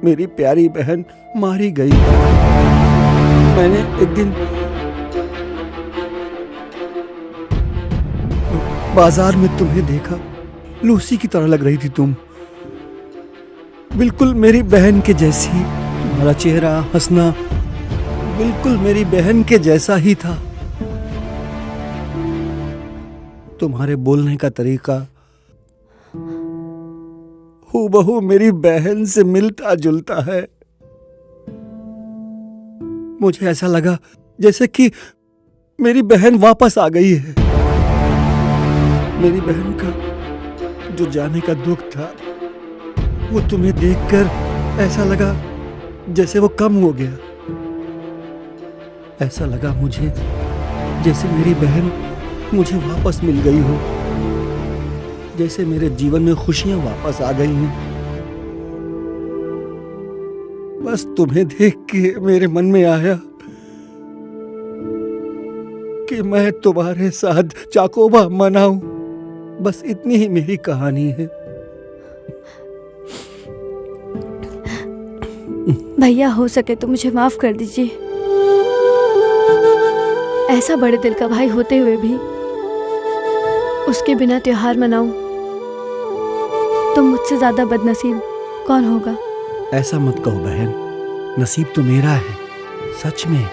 मेरी प्यारी बहन मारी गई। मैंने एक दिन बाजार में तुम्हें देखा, लूसी की तरह लग रही थी तुम। बिल्कुल मेरी बहन के जैसी। तुम्हारा चेहरा, हंसना बिल्कुल मेरी बहन के जैसा ही था। तुम्हारे बोलने का तरीका हूबहू मेरी बहन से मिलता जुलता है। मुझे ऐसा लगा जैसे कि मेरी बहन वापस आ गई है। मेरी बहन का जो जाने का दुख था, वो तुम्हें देखकर ऐसा लगा जैसे वो कम हो गया। ऐसा लगा मुझे जैसे मेरी बहन मुझे वापस मिल गई हो, जैसे मेरे जीवन में खुशियां वापस आ गई हैं। बस तुम्हें देख के मेरे मन में आया कि मैं तुम्हारे साथ चाकोबा मनाऊं। बस इतनी ही मेरी कहानी है। भैया, हो सके तो मुझे माफ कर दीजिए। ऐसा बड़े दिल का भाई होते हुए भी उसके बिना त्योहार मनाऊं, तो मुझसे ज्यादा बदनसीब कौन होगा? ऐसा मत कहो बहन, नसीब तो मेरा है। सच में,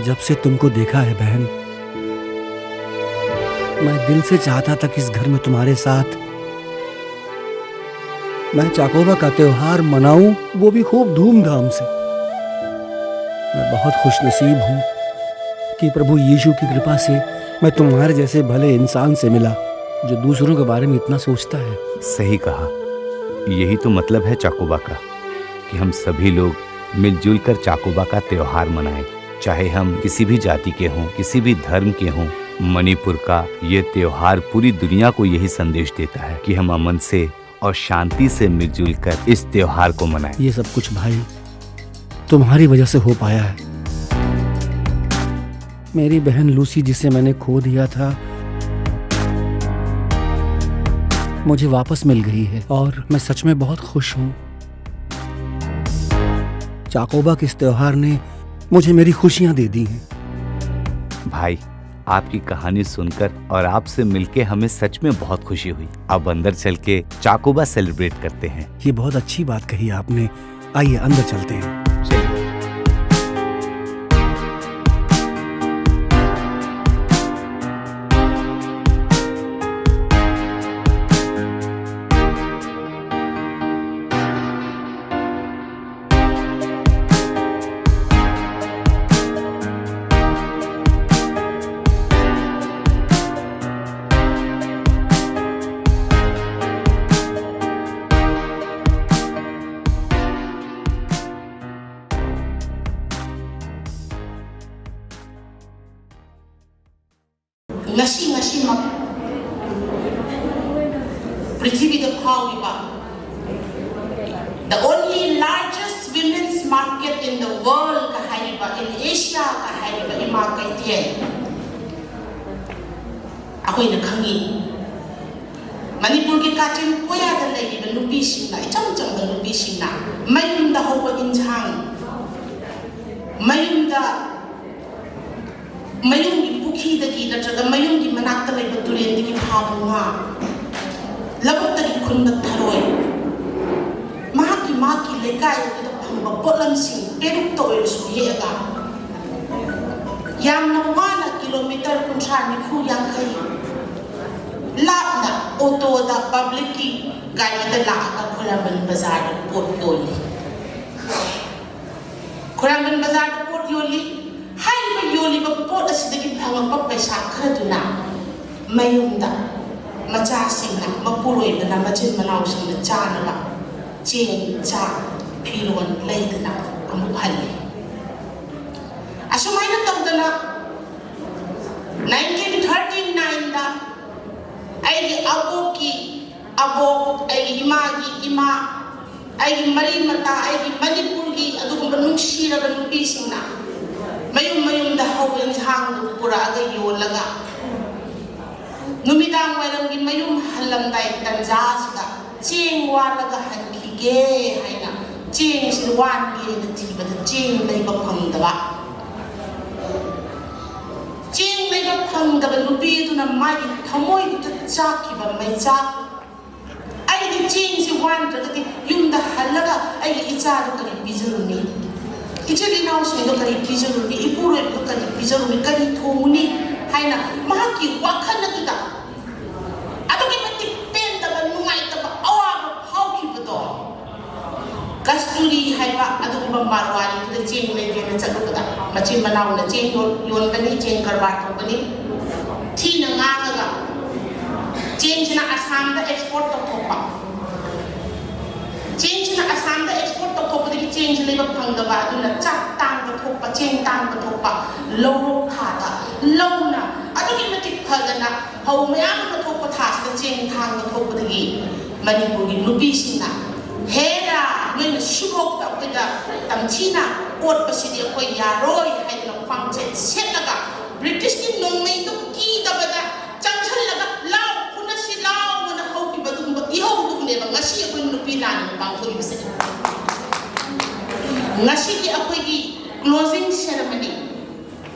जब से तुमको देखा है बहन, मैं दिल से चाहता था कि इस घर में तुम्हारे साथ मैं चाकोबा का त्योहार मनाऊं, वो भी खूब धूमधाम से। मैं बहुत खुशनसीब हूं कि प्रभु यीशु की कृपा से मैं तुम्हारे जैसे भले इंसान से मिला, जो दूसरों के बारे में इतना सोचता है। सही कहा। यही तो मतलब है चाकोबा का, कि हम सभी लोग मिलजुल कर चाकोबा का त्योहार मनाएं। चाहे हम किसी भी जाति के हों, किसी भी धर्म के हों, मणिपुर का ये त्योहार पूरी दुनिया को यही संदेश देता है कि हम अमन से और शांति से मिलजुल कर इस त्योहार को मनाएं। ये सब कुछ भाई तुम्हारी वजह से हो पाया है। मेरी बहन लूसी, जिसे मैंने खो दिया था, मुझे वापस मिल गई है और मैं सच में बहुत खुश हूँ। चाकोबा के इस त्योहार ने मुझे मेरी खुशियां दे दी हैं। भाई, आपकी कहानी सुनकर और आपसे मिलके हमें सच में बहुत खुशी हुई। अब अंदर चल के चाकोबा सेलिब्रेट करते हैं। ये बहुत अच्छी बात कही आपने। आइए, अंदर चलते हैं। ꯉꯁꯤ ꯉꯁꯤꯃꯛ ꯄ꯭ꯔꯤꯊꯤꯕꯤꯗ ꯐꯥꯎꯔꯤꯕ the only largest women's market in the world ꯀ ꯍꯥꯏꯔꯤꯕ, in Asia ꯀ ꯍꯥꯏꯔꯤꯕ ꯏꯃꯥ ꯀꯩꯊꯦꯜ ꯑꯩꯈꯣꯏꯅ ꯈꯪꯉꯤ꯫ ꯃꯅꯤꯄꯨꯔꯒꯤ ꯀꯥꯆꯤꯟ ꯀꯣꯌꯥꯗ ꯂꯩꯔꯤꯕ ꯅꯨꯄꯤꯁꯤꯡꯅ, ꯏꯆꯝ ꯆꯝꯕ ꯅꯨꯄꯤꯁꯤꯡꯅ ꯃꯌꯨꯝꯗ ꯍꯧꯕ ꯏꯟꯁꯥꯡ, ꯃꯌꯨꯝꯗ, ꯃꯌꯨꯝꯒꯤ ꯄꯨꯈ꯭ꯔꯤꯗꯒꯤ ꯅꯠꯇ꯭ꯔꯒ ꯃꯌꯨꯝꯒꯤ ꯃꯅꯥꯛꯇ ꯂꯩꯕ ꯇꯨꯔꯦꯜꯗꯒꯤ ꯐꯥꯕ ꯉꯥ, ꯂꯧꯕꯨꯛꯇꯒꯤ ꯈꯨꯟꯕ ꯊꯔꯣꯏ, ꯃꯍꯥꯛꯀꯤ, ꯃꯍꯥꯛꯀꯤ ꯂꯩꯀꯥꯏ ꯑꯗꯨꯗ ꯐꯪꯕ ꯄꯣꯠꯂꯝꯁꯤꯡ, ꯄꯦꯔꯨꯛꯇ ꯑꯣꯏꯔꯁꯨ ꯍꯦꯛꯑꯒ, ꯌꯥꯝꯅ ꯋꯥꯅ ꯀꯤꯂꯣꯃꯤꯇꯔ ꯀꯨꯟꯊ꯭ꯔꯥ, ꯅꯤꯐꯨ, ꯌꯥꯡꯈꯩ ꯂꯥꯞꯅ ꯑꯣꯇꯣꯗ, ꯄꯕ꯭ꯂꯤꯛꯀꯤ ꯒꯥꯔꯤꯗ ꯂꯥꯛꯑꯒ ꯈꯣꯏꯔꯥꯡꯕꯟ ꯕꯖꯥꯔꯗ ꯄꯣꯠ ꯌꯣꯜꯂꯤ꯫ ꯈꯣꯏꯔꯥꯡꯕꯟ ꯕꯖꯥꯔꯗ ꯄꯣꯠ ꯌꯣꯜꯂꯤ꯫ ꯍꯥꯏꯔꯤꯕ ꯌꯣꯜꯂꯤꯕ ꯄꯣꯠ ꯑꯁꯤꯗꯒꯤ ꯐꯪꯂꯛꯄ ꯄꯩꯁꯥ ꯈꯔꯗꯨꯅ ꯃꯌꯨꯝꯗ ꯃꯆꯥꯁꯤꯡꯅ, ꯃꯄꯨꯔꯣꯏꯕꯅ ꯃꯆꯤꯟ ꯃꯅꯥꯎꯁꯤꯡꯅ ꯆꯥꯅꯕ ꯆꯦꯡ, ꯆꯥꯛ, ꯐꯤꯔꯣꯜ ꯂꯩꯗꯅ ꯑꯃꯨꯛ ꯍꯜꯂꯤ꯫ ꯑꯁꯨꯃꯥꯏꯅ ꯇꯧꯗꯅ nineteen thirty nineꯗ ꯑꯩꯒꯤ ꯑꯕꯣꯛꯀꯤ ꯑꯕꯣꯛ, ꯑꯩꯒꯤ ꯏꯃꯥꯒꯤ ꯏꯃꯥ, ꯑꯩꯒꯤ ꯃꯔꯤ ꯃꯇꯥ, ꯑꯩꯒꯤ ꯃꯅꯤꯄꯨꯔꯒꯤ ꯑꯗꯨꯒꯨꯝꯕ ꯅꯨꯡꯁꯤꯔꯕ ꯅꯨꯄꯤꯁꯤꯡꯅ ꯃꯌꯨꯝ ꯃꯌꯨꯝꯗ ꯍꯧꯕ ꯏꯟꯁꯥꯡꯗꯨ ꯄꯨꯔꯛꯑꯒ ꯌꯣꯜꯂꯒ, ꯅꯨꯃꯤꯗꯥꯡ ꯋꯥꯏꯔꯝꯒꯤ ꯃꯌꯨꯝ ꯍꯜꯂꯝꯗꯥꯏ ꯇꯟꯖꯥꯁꯤꯗ ꯆꯦꯡ ꯋꯥꯜꯂꯒ ꯍꯟꯈꯤꯒꯦ ꯍꯥꯏꯅ ꯆꯦꯡꯁꯤ ꯋꯥꯟꯒꯦꯅ ꯊꯤꯕꯗ ꯆꯦꯡ ꯂꯩꯕ ꯐꯪꯗꯕ꯫ ꯆꯦꯡ ꯂꯩꯕ ꯐꯪꯗꯕ ꯅꯨꯄꯤꯗꯨꯅ ꯃꯥꯒꯤ ꯊꯃꯣꯏꯗꯨꯗ ꯆꯥꯛꯈꯤꯕ ꯃꯩꯆꯥꯛ, "ꯑꯩꯗꯤ ꯆꯦꯡꯁꯤ ꯋꯥꯟꯗ꯭ꯔꯒꯗꯤ ꯌꯨꯝꯗ ꯍꯜꯂꯒ ꯑꯩꯒꯤ ꯏꯆꯥꯗꯨ ꯀꯔꯤ ꯄꯤꯖꯔꯨꯅꯤ? ꯏꯆꯤꯜ ꯏꯅꯥꯎꯁꯤꯡꯗꯣ ꯀꯔꯤ ꯄꯤꯖꯔꯨꯅꯤ? ꯏꯄꯨꯔꯣꯏꯕꯗꯣ ꯀꯔꯤ ꯄꯤꯖꯔꯨꯅꯤ? ꯀꯔꯤ ꯊꯣꯡꯉꯨꯅꯤ?" ꯍꯥꯏꯅ ꯃꯍꯥꯛꯀꯤ ꯋꯥꯈꯜ ꯑꯗꯨꯗ ꯑꯗꯨꯛꯀꯤ ꯃꯇꯤꯛ ꯄꯦꯟꯗꯕ, ꯅꯨꯡꯉꯥꯏꯇꯕ, ꯑꯋꯥꯕ ꯐꯥꯎꯈꯤꯕꯗꯣ꯫ ꯀꯁꯇꯨꯔꯤ ꯍꯥꯏꯕ ꯑꯗꯨꯒꯨꯝꯕ ꯃꯥꯔꯋꯥꯔꯤꯗꯨꯗ ꯆꯦꯡ ꯂꯩꯒꯦꯅ ꯆꯠꯂꯨꯕꯗ, ꯃꯆꯤꯟ ꯃꯅꯥꯎꯅ ꯆꯦꯡ ꯌꯣꯟ-, ꯌꯣꯟꯕꯅꯤ, ꯆꯦꯡ ꯀꯔꯕꯥꯔ ꯇꯧꯕꯅꯤ, ꯊꯤꯅ ꯉꯥꯡꯉꯒ ꯆꯦꯡꯁꯤꯅ ꯑꯁꯥꯝꯗ ꯑꯦꯛꯁꯄꯣꯔꯠ ꯇꯧꯊꯣꯛꯄ꯫ ꯆꯦꯡꯁꯤꯅ ꯑꯁꯥꯝꯗ ꯑꯦꯛꯁꯄꯣꯔꯠ ꯇꯧꯊꯣꯛꯄꯗꯒꯤ ꯆꯦꯡꯁꯤ ꯂꯩꯕ ꯐꯪꯗꯕ, ꯑꯗꯨꯅ ꯆꯥꯛ ꯇꯥꯡꯕ ꯊꯣꯛꯄ, ꯆꯦꯡ ꯇꯥꯡꯕ ꯊꯣꯛꯄ, ꯂꯧꯔꯣꯛ ꯊꯥꯗ ꯂꯧꯅ ꯑꯗꯨꯛꯀꯤ ꯃꯇꯤꯛ ꯐꯗꯅ ꯐꯧ ꯃꯌꯥꯝ ꯑꯃ ꯊꯣꯛꯄ ꯊꯥꯁꯤꯗ ꯆꯦꯡ ꯊꯥꯡꯕ ꯊꯣꯛꯄꯗꯒꯤ ꯃꯅꯤꯄꯨꯔꯒꯤ ꯅꯨꯄꯤꯁꯤꯡꯅ, "ꯍꯦꯔꯥ, ꯅꯣꯏꯅ ꯁꯤꯐꯥꯎꯗ ꯑꯩꯈꯣꯏꯗ ꯇꯝꯊꯤꯅ ꯑꯣꯠꯄꯁꯤꯗꯤ ꯑꯩꯈꯣꯏ ꯌꯥꯔꯣꯏ" ꯍꯥꯏꯗꯅ ꯈ꯭ꯋꯥꯡꯆꯦꯠ ꯁꯦꯠꯂꯒ ꯕ꯭ꯔꯤꯇꯤꯁꯀꯤ ꯅꯣꯡꯃꯩꯗꯨ ꯀꯤꯗꯕꯗ ꯆꯪꯁꯤꯜꯂꯒ "ꯂꯥꯎ, ꯐꯨꯅꯁꯤ ꯂꯥꯎ" ꯑꯅ ꯍꯧꯈꯤꯕ ꯑꯗꯨꯒꯨꯝꯕ ꯏꯍꯧꯗꯨꯕꯨꯅꯦꯕ ꯉꯁꯤ ꯑꯩꯈꯣꯏ ꯅꯨꯄꯤ ꯂꯥꯟꯅ ꯄꯥꯡꯊꯣꯛꯏꯕꯁꯦ꯫ ꯉꯁꯤꯒꯤ ꯑꯩꯈꯣꯏꯒꯤ closing ceremony,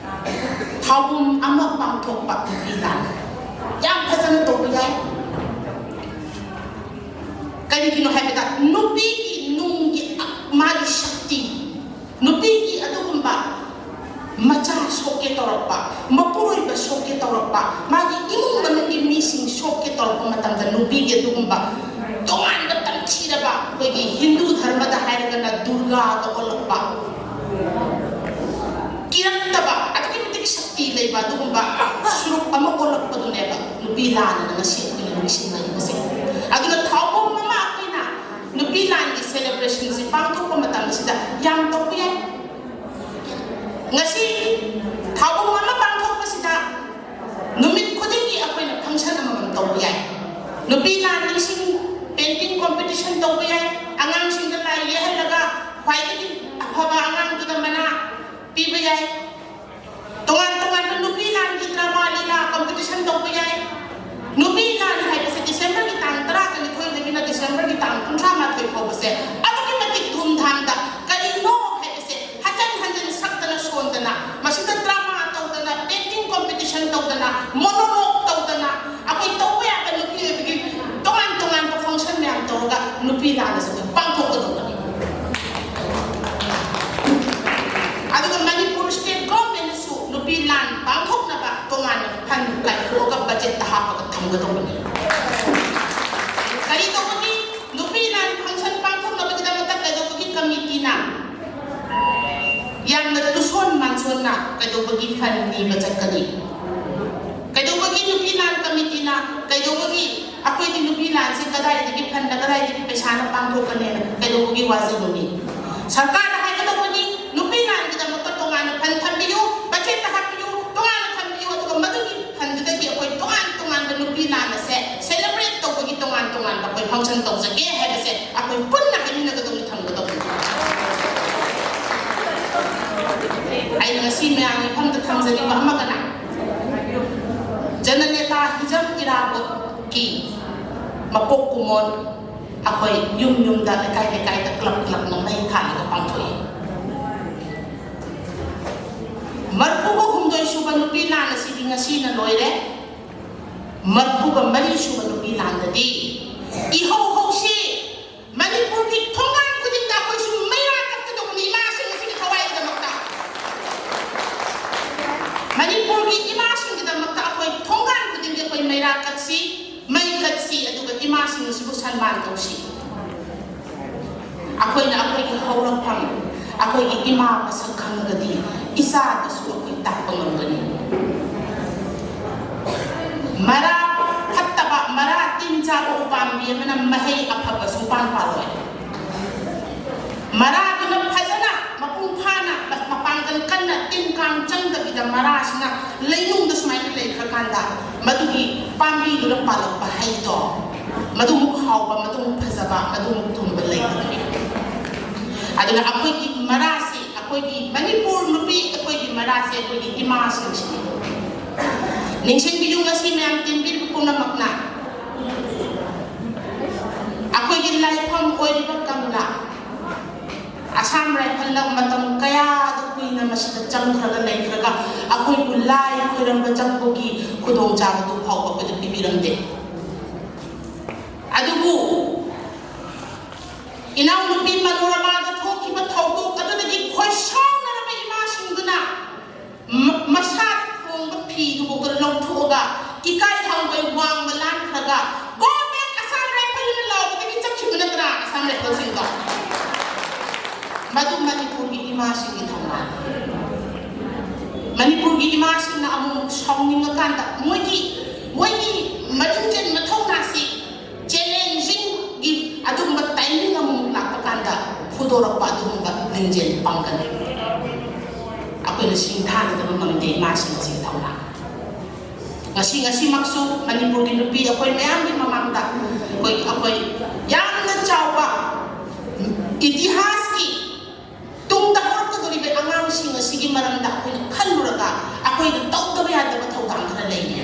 ꯊꯧꯕꯨꯝ ꯑꯃ ꯄꯥꯡꯊꯣꯛꯄ ꯅꯨꯄꯤ ꯂꯥꯟ ꯌꯥꯝ ꯐꯖꯅ ꯇꯧꯕ ꯌꯥꯏ꯫ ꯀꯔꯤꯒꯤꯅꯣ ꯍꯥꯏꯕꯗ ꯅꯨꯄꯤꯒꯤ ꯅꯨꯡꯒꯤ ꯑ-, ꯃꯥꯒꯤ ꯁꯛꯇꯤ, ꯅꯨꯄꯤꯒꯤ ꯑꯗꯨꯒꯨꯝꯕ ꯃꯆꯥ ꯁꯣꯛꯀꯦ ꯇꯧꯔꯛꯄ, ꯃꯄꯨꯔꯣꯏꯕ ꯁꯣꯛꯀꯦ ꯇꯧꯔꯛꯄ, ꯃꯥꯒꯤ ꯏꯃꯨꯡ ꯃꯅꯨꯡꯒꯤ ꯃꯤꯁꯤꯡ ꯁꯣꯛꯀꯦ ꯇꯧꯔꯛꯄ ꯃꯇꯝꯗ ꯅꯨꯄꯤꯒꯤ ꯑꯗꯨꯒꯨꯝꯕ ꯇꯣꯉꯥꯟꯕ ꯇꯝꯊꯤꯔꯕ, ꯑꯩꯈꯣꯏꯒꯤ ꯍꯤꯟꯗꯨ ꯙꯔꯃꯗ ꯍꯥꯏꯔꯒꯅ ꯗꯨꯔꯒꯥꯒ ꯑꯣꯜꯂꯛꯄ, ꯀꯤꯔꯛꯇꯕ, ꯑꯗꯨꯛꯀꯤ ꯃꯇꯤꯛ ꯁꯛꯇꯤ ꯂꯩꯕ ꯑꯗꯨꯒꯨꯝꯕ ꯁꯨꯔꯨꯞ ꯑꯃ ꯑꯣꯜꯂꯛꯄꯗꯨꯅꯦꯕ ꯅꯨꯄꯤ ꯂꯥꯟꯅ ꯉꯁꯤ ꯑꯩꯈꯣꯏꯅ ꯅꯤꯡꯁꯤꯡꯅꯔꯤꯕꯁꯦ꯫ ꯑꯗꯨꯅ ꯊꯧꯕꯨꯝ ꯑꯃ ꯑꯩꯈꯣꯏꯅ ꯅꯨꯄꯤ ꯂꯥꯟꯒꯤ celebrationꯁꯤ ꯄꯥꯡꯊꯣꯛꯄ ꯃꯇꯝꯁꯤꯗ ꯌꯥꯝ ꯇꯧꯕ ꯌꯥꯏ꯫ ꯉꯁꯤ ꯊꯧꯕꯨꯝ ꯑꯃ ꯄꯥꯡꯊꯣꯛꯄꯁꯤꯗ ꯅꯨꯃꯤꯠ ꯈꯨꯗꯤꯡꯒꯤ ꯑꯩꯈꯣꯏꯅ function ꯑꯃꯃꯝ ꯇꯧꯕ ꯌꯥꯏ꯫ ꯅꯨꯄꯤ ꯂꯥꯟ ꯅꯤꯡꯁꯤꯡ painting competition ꯇꯧꯕ ꯌꯥꯏ꯫ ꯑꯉꯥꯡꯁꯤꯡꯗ ꯂꯥꯏ ꯌꯦꯛꯍꯜꯂꯒ ꯈ꯭ꯋꯥꯏꯗꯒꯤ ꯑꯐꯕ ꯑꯉꯥꯡꯗꯨꯗ ꯃꯅꯥ ꯄꯤꯕ ꯌꯥꯏ꯫ ꯇꯣꯉꯥꯟ ꯇꯣꯉꯥꯟꯕ ꯅꯨꯄꯤ ꯂꯥꯟꯒꯤ drama ꯂꯤꯂꯥ competition ꯇꯧꯕ ꯌꯥꯏ꯫ ꯅꯨꯄꯤ ꯂꯥꯟ ꯍꯥꯏꯕꯁꯦ Decemberꯒꯤ ꯇꯥꯡ ꯇꯔꯥꯒ ꯅꯤꯊꯣꯏꯗꯒꯤꯅ Decemberꯒꯤ ꯇꯥꯡ ꯀꯨꯟꯊ꯭ꯔꯥ ꯃꯥꯊꯣꯏ ꯐꯥꯎꯕꯁꯦ ꯑꯗꯨꯛꯀꯤ ꯃꯇꯤꯛ ꯙꯨꯝꯙꯥꯝꯗ, ꯀꯔꯤꯅꯣ ꯍꯥꯏꯕꯁꯦ ꯍꯟꯖꯟ ꯍꯟꯖꯟ ꯁꯛꯇꯅ ꯁꯣꯟꯗꯅ, ꯃꯁꯤꯗ drama ꯇꯧꯗꯅ, painting competition ꯇꯧꯗꯅ, monologue ꯇꯧꯗꯅ, ꯑꯩꯈꯣꯏ ꯇꯧꯕ ꯌꯥꯕ ꯅꯨꯄꯤ ꯑꯣꯏꯕꯒꯤ ꯇꯣꯉꯥꯟ ꯇꯣꯉꯥꯟꯕ function ꯃꯌꯥꯝ ꯇꯧꯔꯒ ꯅꯨꯄꯤ ꯂꯥꯟ ꯑꯁꯤ ꯑꯩꯈꯣꯏ ꯄꯥꯡꯊꯣꯛꯀꯗꯧꯕꯅꯤ꯫ ꯑꯗꯨꯒ ꯃꯅꯤꯄꯨꯔ state governmentꯅꯁꯨ ꯅꯨꯄꯤ ꯂꯥꯟ ꯄꯥꯡꯊꯣꯛꯅꯕ ꯇꯣꯉꯥꯟꯅ fund ꯀꯥꯏꯊꯣꯛꯑꯒ budgetꯇ ꯍꯥꯞꯄꯒ ꯊꯝꯒꯗꯧꯕꯅꯤ꯫ ꯀꯔꯤ ꯇꯧꯕꯒꯤ? ꯅꯨꯄꯤ ꯂꯥꯟ function ꯄꯥꯡꯊꯣꯛꯅꯕꯒꯤꯗꯃꯛꯇ ꯀꯩꯗꯧꯕꯒꯤ committeeꯅ ꯌꯥꯝꯅ ꯇꯨꯁꯣꯟ ꯃꯥꯟꯁꯣꯟꯅ ꯀꯩꯗꯧꯕꯒꯤ fund ꯅꯤꯕ ꯆꯠꯀꯅꯤ? ꯀꯩꯗꯧꯕꯒꯤ ꯅꯨꯄꯤ ꯂꯥꯟ committeeꯅ, ꯀꯩꯗꯧꯕꯒꯤ ꯑꯩꯈꯣꯏꯗꯤ ꯅꯨꯄꯤ ꯂꯥꯟꯁꯤ ꯀꯗꯥꯏꯗꯒꯤ fundꯅ, ꯀꯗꯥꯏꯗꯒꯤ ꯄꯩꯁꯥꯅ ꯄꯥꯡꯊꯣꯛꯀꯅꯤꯅ ꯀꯩꯗꯧꯕꯒꯤ ꯋꯥꯖꯕꯅꯤ? ꯁꯔꯀꯥꯔꯗ ꯍꯥꯏꯒꯗꯧꯕꯅꯤ, ꯅꯨꯄꯤ ꯂꯥꯟꯒꯤꯗꯃꯛꯇ ꯇꯣꯉꯥꯟꯅ fund ꯊꯝꯕꯤꯌꯨ, budgetꯇ ꯍꯥꯞꯄꯤꯌꯨ, ꯇꯣꯉꯥꯟꯅ ꯊꯝꯕꯤꯌꯨ, ꯑꯗꯨꯒ ꯃꯗꯨꯒꯤ function ꯇꯧꯖꯒꯦ ꯍꯥꯏꯕꯁꯦ ꯑꯩꯈꯣꯏ ꯄꯨꯟꯅ ꯍꯥꯏꯃꯤꯟꯅꯒꯗꯧꯅꯤ, ꯊꯝꯒꯗꯧꯅꯤ꯫ ꯑꯩꯅ ꯉꯁꯤ ꯃꯌꯥꯝꯒꯤ ꯏꯐꯝꯗ ꯊꯝꯖꯅꯤꯡꯕ ꯑꯃꯒꯅ, ꯖꯅꯅꯦꯇꯥ ꯍꯤꯖꯝ ꯏꯔꯥꯕꯣꯠꯀꯤ ꯃꯄꯣꯛ ꯀꯨꯝꯑꯣꯟ ꯑꯩꯈꯣꯏ ꯌꯨꯝ ꯌꯨꯝꯗ, ꯂꯩꯀꯥꯏ ꯂꯩꯀꯥꯏꯗ, club clubꯅ ꯃꯩ ꯊꯥꯜꯂꯒ ꯄꯥꯡꯊꯣꯛꯏ꯫ ꯃꯔꯐꯨꯒ ꯍꯨꯝꯗꯣꯏ ꯁꯨꯕ ꯅꯨꯄꯤ ꯂꯥꯟ ꯑꯁꯤꯗꯤ ꯉꯁꯤꯅ ꯂꯣꯏꯔꯦ꯫ ꯃꯔꯐꯨꯒ ꯃꯔꯤ ꯁꯨꯕ ꯅꯨꯄꯤ ꯂꯥꯟꯗꯗꯤ ꯏꯍꯧ ꯍꯧꯁꯤ꯫ ꯃꯅꯤꯄꯨꯔꯒꯤ ꯊꯣꯡꯒꯥꯟ ꯈꯨꯗꯤꯡꯗ ꯑꯩꯈꯣꯏꯁꯨ ꯃꯩꯔꯥ ꯀꯠꯀꯗꯧꯕꯅꯤ ꯏꯃꯥꯁꯤꯡ ꯑꯁꯤꯒꯤ ꯊꯋꯥꯏꯒꯤꯗꯃꯛꯇ꯫ ꯃꯅꯤꯄꯨꯔꯒꯤ ꯏꯃꯥꯁꯤꯡꯒꯤꯗꯃꯛꯇ ꯑꯩꯈꯣꯏ ꯊꯣꯡꯒꯥꯟ ꯈꯨꯗꯤꯡꯒꯤ ꯑꯩꯈꯣꯏ ꯃꯩꯔꯥ ꯀꯠꯁꯤ, ꯃꯩ ꯀꯠꯁꯤ, ꯑꯗꯨꯒ ꯏꯃꯥꯁꯤꯡ ꯑꯁꯤꯕꯨ ꯁꯟꯃꯥꯟ ꯇꯧꯁꯤ꯫ ꯑꯩꯈꯣꯏꯅ ꯑꯩꯈꯣꯏꯒꯤ ꯍꯧꯔꯛꯐꯝ, ꯑꯩꯈꯣꯏꯒꯤ ꯏꯃꯥ ꯃꯁꯛ ꯈꯪꯉꯒꯗꯤ ꯏꯆꯥꯗꯁꯨ ꯑꯩꯈꯣꯏ ꯇꯥꯛꯄ ꯉꯝꯒꯅꯤ꯫ ꯃꯔꯥ ꯐꯠꯇꯕ, ꯃꯔꯥ ꯇꯤꯟ ꯆꯥꯕ ꯎꯄꯥꯝꯕꯤ ꯑꯃꯅ ꯃꯍꯩ ꯑꯐꯕ ꯁꯨꯡꯄꯥꯟ ꯄꯥꯜꯂꯣꯏ꯫ ꯃꯔꯥꯗꯨꯅ ꯐꯖꯅ ꯃꯄꯨꯡ ꯐꯥꯅ ꯃꯄꯥꯡꯒꯜ ꯀꯟꯅ ꯇꯤꯟ ꯀꯥꯡ ꯆꯪꯗꯕꯤꯗ ꯃꯔꯥꯁꯤꯅ ꯂꯩꯅꯨꯡꯗ ꯁꯨꯃꯥꯏꯅ ꯂꯩꯈ꯭ꯔꯀꯥꯟꯗ ꯃꯗꯨꯒꯤ ꯄꯥꯝꯕꯤꯗꯨꯅ ꯄꯥꯜꯂꯛꯄ ꯍꯩꯗꯣ ꯃꯗꯨꯃꯨꯛ ꯍꯥꯎꯕ, ꯃꯗꯨꯃꯨꯛ ꯐꯖꯕ, ꯃꯗꯨꯃꯨꯛ ꯊꯨꯝꯕ ꯂꯩꯇꯕꯅꯤ꯫ ꯑꯗꯨꯅ ꯑꯩꯈꯣꯏꯒꯤ ꯃꯔꯥꯁꯤ, ꯑꯩꯈꯣꯏꯒꯤ ꯃꯅꯤꯄꯨꯔ ꯅꯨꯄꯤ, ꯑꯩꯈꯣꯏꯒꯤ ꯃꯔꯥꯁꯤ ꯑꯩꯈꯣꯏꯒꯤ ꯏꯃꯥꯁꯤꯡꯁꯤꯅꯤ꯫ ꯅꯤꯡꯁꯤꯡꯕꯤꯌꯨ, ꯉꯁꯤ ꯃꯌꯥꯝ ꯇꯤꯟꯕꯤꯔꯤꯕ ꯄꯨꯝꯅꯃꯛꯅ ꯑꯩꯈꯣꯏꯒꯤ ꯂꯥꯏꯐꯝ ꯑꯣꯏꯔꯤꯕ ꯀꯪꯂꯥ, ꯑꯁꯥꯝ ꯔꯥꯏꯐꯜꯅ ꯃꯇꯝ ꯀꯌꯥꯗ ꯀꯨꯏꯅ ꯃꯁꯤꯗ ꯆꯪꯈ꯭ꯔꯒ ꯂꯩꯈ꯭ꯔꯒ ꯑꯩꯈꯣꯏꯕꯨ ꯂꯥꯏ ꯈꯣꯏꯔꯝꯕ ꯆꯪꯕꯒꯤ ꯈꯨꯗꯣꯡꯆꯥꯕꯗꯨ ꯐꯥꯎꯕ ꯑꯩꯈꯣꯏꯗ ꯄꯤꯕꯤꯔꯝꯗꯦ꯫ ꯑꯗꯨꯕꯨ ꯏꯅꯥꯎꯅꯨꯄꯤ ꯃꯅꯣꯔꯃꯥꯗ ꯊꯣꯛꯈꯤꯕ ꯊꯧꯗꯣꯛ ꯑꯗꯨꯗꯒꯤ ꯈꯣꯏꯁꯥꯎꯅꯔꯕ ꯏꯃꯥꯁꯤꯡꯗꯨꯅ ꯃ-, ꯃꯁꯥꯗ ꯊꯣꯡꯕ ꯐꯤꯗꯨꯐꯥꯎꯗ ꯂꯧꯊꯣꯛꯑꯒ ꯏꯀꯥꯏ ꯍꯪꯒꯣꯏ ꯋꯥꯡꯃ ꯂꯥꯟꯈ꯭ꯔꯒ "Go back, Assam Rifle" ꯍꯥꯏꯅ ꯂꯥꯎꯕꯗꯒꯤ ꯆꯠꯈꯤꯕ ꯅꯠꯇ꯭ꯔꯥ ꯑꯁꯥꯝ ꯔꯥꯏꯐꯜꯁꯤꯡꯗꯣ? ꯃꯗꯨ ꯃꯅꯤꯄꯨꯔꯒꯤ ꯏꯃꯥꯁꯤꯡꯒꯤ ꯊꯧꯅꯥꯅꯤ꯫ ꯃꯅꯤꯄꯨꯔꯒꯤ ꯏꯃꯥꯁꯤꯡꯅ ꯑꯃꯨꯛ ꯁꯥꯎꯅꯤꯡꯉꯀꯥꯟꯗ ꯃꯣꯏꯒꯤ, ꯃꯣꯏꯒꯤ ꯃꯅꯤꯡꯖꯦꯟ ꯃꯊꯧꯅꯥꯁꯤ challengingꯒꯤ ꯑꯗꯨꯒꯨꯝꯕ timing ꯑꯃꯃꯨꯛ ꯂꯥꯛꯄ ꯀꯥꯟꯗ ꯐꯨꯗꯣꯔꯛꯄ ꯑꯗꯨꯒꯨꯝꯕ ꯂꯤꯡꯖꯦꯜ ꯄꯥꯡꯒꯜ ꯑꯩꯈꯣꯏꯅ ꯁꯤꯡꯊꯥꯅꯗꯕ ꯉꯝꯗꯦ ꯏꯃꯥꯁꯤꯡ ꯑꯁꯤꯒꯤ ꯊꯧꯅꯥ꯫ ꯉꯁꯤ, ꯉꯁꯤꯃꯛꯁꯨ ꯃꯅꯤꯄꯨꯔꯒꯤ ꯅꯨꯄꯤ ꯑꯩꯈꯣꯏ ꯃꯌꯥꯝꯒꯤ ꯃꯃꯥꯡꯗ ꯑꯩꯈꯣꯏ ꯑꯩꯈꯣꯏ ꯌꯥꯝꯅ ꯆꯥꯎꯕ ꯏꯇꯤꯍꯥꯁꯀꯤ ꯇꯨꯡꯗ ꯍꯧꯔꯛꯀꯗꯧꯔꯤꯕ ꯑꯉꯥꯡꯁꯤꯡ ꯑꯁꯤꯒꯤ ꯃꯔꯝꯗ ꯑꯩꯈꯣꯏꯅ ꯈꯜꯂꯨꯔꯒ ꯑꯩꯈꯣꯏꯅ ꯇꯧꯗꯕ ꯌꯥꯗꯕ ꯊꯧꯗꯥꯡ ꯈꯔ ꯂꯩꯔꯤ꯫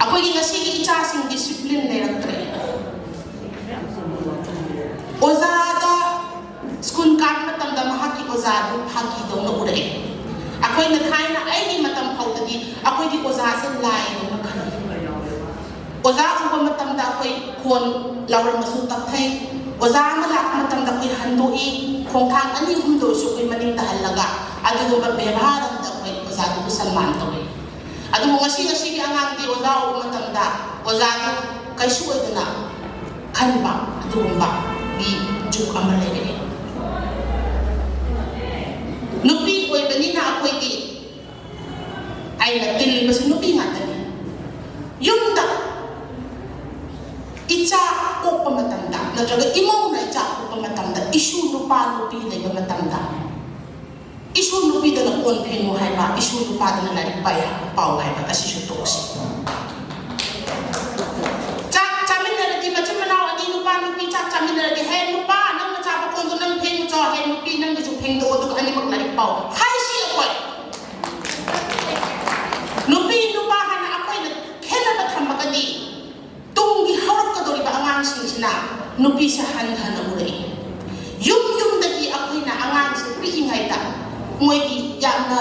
ꯑꯩꯈꯣꯏꯒꯤ ꯉꯁꯤꯒꯤ ꯏꯆꯥꯁꯤꯡ ꯗꯤꯁꯤꯄ꯭ꯂꯤꯟ ꯂꯩꯔꯛꯇ꯭ꯔꯦ꯫ ꯑꯣꯖꯥꯗ ꯁ꯭ꯀꯨꯜ ꯀꯥꯕ ꯃꯇꯝꯗ ꯃꯍꯥꯛꯀꯤ ꯑꯣꯖꯥꯗꯨ ꯐꯥꯒꯤꯗꯧꯅ ꯎꯔꯛꯑꯦ꯫ ꯑꯩꯈꯣꯏꯅ ꯊꯥꯏꯅ ꯑꯩꯒꯤ ꯃꯇꯝ ꯐꯥꯎꯗꯗꯤ ꯑꯩꯈꯣꯏꯗꯤ ꯑꯣꯖꯥꯁꯦ ꯂꯥꯏꯗꯧꯅ ꯈꯜꯂꯤ꯫ ꯑꯣꯖꯥ ꯎꯕ ꯃꯇꯝꯗ ꯑꯩꯈꯣꯏ ꯈꯣꯟ ꯂꯥꯎꯔꯝꯕꯁꯨ ꯇꯞꯊꯩ꯫ ꯑꯣꯖꯥ ꯑꯃ ꯂꯥꯛꯄ ꯃꯇꯝꯗ ꯑꯩꯈꯣꯏ ꯍꯟꯗꯣꯛꯏ, ꯈꯣꯡꯊꯥꯡ ꯑꯅꯤ ꯑꯍꯨꯝꯗ ꯑꯣꯏꯔꯁꯨ ꯑꯩꯈꯣꯏ ꯃꯅꯤꯡꯗ ꯍꯜꯂꯒ ꯑꯗꯨꯒꯨꯝꯕ ꯕꯦꯕꯥꯔ ꯑꯃꯗ ꯑꯩꯈꯣꯏ ꯑꯣꯖꯥꯗꯨꯕꯨ ꯁꯟꯃꯥꯟ ꯇꯧꯏ꯫ ꯑꯗꯨꯕꯨ ꯉꯁꯤ ꯉꯁꯤꯒꯤ ꯑꯉꯥꯡꯗꯤ ꯑꯣꯖꯥ ꯎꯕ ꯃꯇꯝꯗ ꯑꯣꯖꯥꯗꯨ ꯀꯩꯁꯨ ꯑꯣꯏꯗꯅ ꯈꯟꯕ ꯑꯗꯨꯒꯨꯝꯕꯒꯤ ꯖꯨꯛ ꯑꯃ ꯂꯩꯔꯛꯑꯦ꯫ ꯅꯨꯄꯤ ꯑꯣꯏꯕꯅꯤꯅ ꯑꯩꯈꯣꯏꯗꯤ ꯑꯩꯅ ꯇꯤꯜꯂꯤꯕꯁꯨ ꯅꯨꯄꯤ ꯉꯥꯛꯇꯅꯤ꯫ ꯌꯨꯝꯗ ꯏꯆꯥ ꯄꯣꯛꯄ ꯃꯇꯝꯗ ꯅꯠꯇ꯭ꯔꯒ ꯏꯃꯧꯅ ꯏꯆꯥ ꯄꯣꯛꯄ ꯃꯇꯝꯗ ꯏꯁꯨ ꯅꯨꯄꯥ ꯅꯨꯄꯤ ꯂꯩꯕ ꯃꯇꯝꯗ ꯏꯁꯨ ꯅꯨꯄꯤꯗꯅ ꯀꯣꯟ ꯐꯦꯡꯉꯨ ꯍꯥꯏꯕ, ꯏꯁꯨ ꯅꯨꯄꯥꯗꯅ ꯂꯥꯏꯔꯤꯛ ꯄꯥꯏ ꯍꯥꯏꯕ, ꯄꯥꯎ ꯍꯥꯏꯕ ꯑꯁꯤꯁꯨ ꯇꯣꯛꯁꯤ꯫ ꯆꯥꯛ ꯆꯥꯃꯤꯟꯅꯔꯗꯤ ꯃꯆꯤꯟ ꯃꯅꯥꯎ ꯑꯅꯤ ꯅꯨꯄꯥ ꯅꯨꯄꯤ ꯆꯥꯛ ꯆꯥꯃꯤꯟꯅꯔꯗꯤ, "ꯍꯦ ꯅꯨꯄꯥ, ꯅꯪ ꯅꯆꯥ ꯃꯈꯣꯟꯗꯣ ꯅꯪ ꯐꯦꯡꯉꯨ ꯆꯣ, ꯍꯦ ꯅꯨꯄꯤ ꯅꯪꯒꯤꯁꯨ ꯐꯦꯡꯗꯣꯛꯑꯣ ꯑꯗꯨꯒ ꯑꯅꯤꯃꯛ ꯂꯥꯏꯔꯤꯛ ꯄꯥꯎ" ꯍꯥꯏꯁꯤ ꯑꯩꯈꯣꯏ꯫ ꯅꯨꯄꯤ ꯅꯨꯄꯥ ꯍꯥꯏꯅ ꯑꯩꯈꯣꯏꯅ ꯈꯦꯠꯅꯕ ꯊꯝꯃꯒꯗꯤ ꯇꯨꯡꯒꯤ ꯍꯧꯔꯛꯀꯗꯧꯔꯤꯕ ꯑꯉꯥꯡꯁꯤꯡꯁꯤꯅ ꯅꯨꯄꯤꯁꯦ ꯍꯟꯊꯅ ꯎꯔꯛꯏ꯫ ꯌꯨꯝ ꯌꯨꯝꯗꯒꯤ ꯑꯩꯈꯣꯏꯅ ꯑꯉꯥꯡꯁꯦ ꯄꯤꯛꯏꯉꯩꯗ ꯃꯣꯏꯒꯤ ꯌꯥꯝꯅ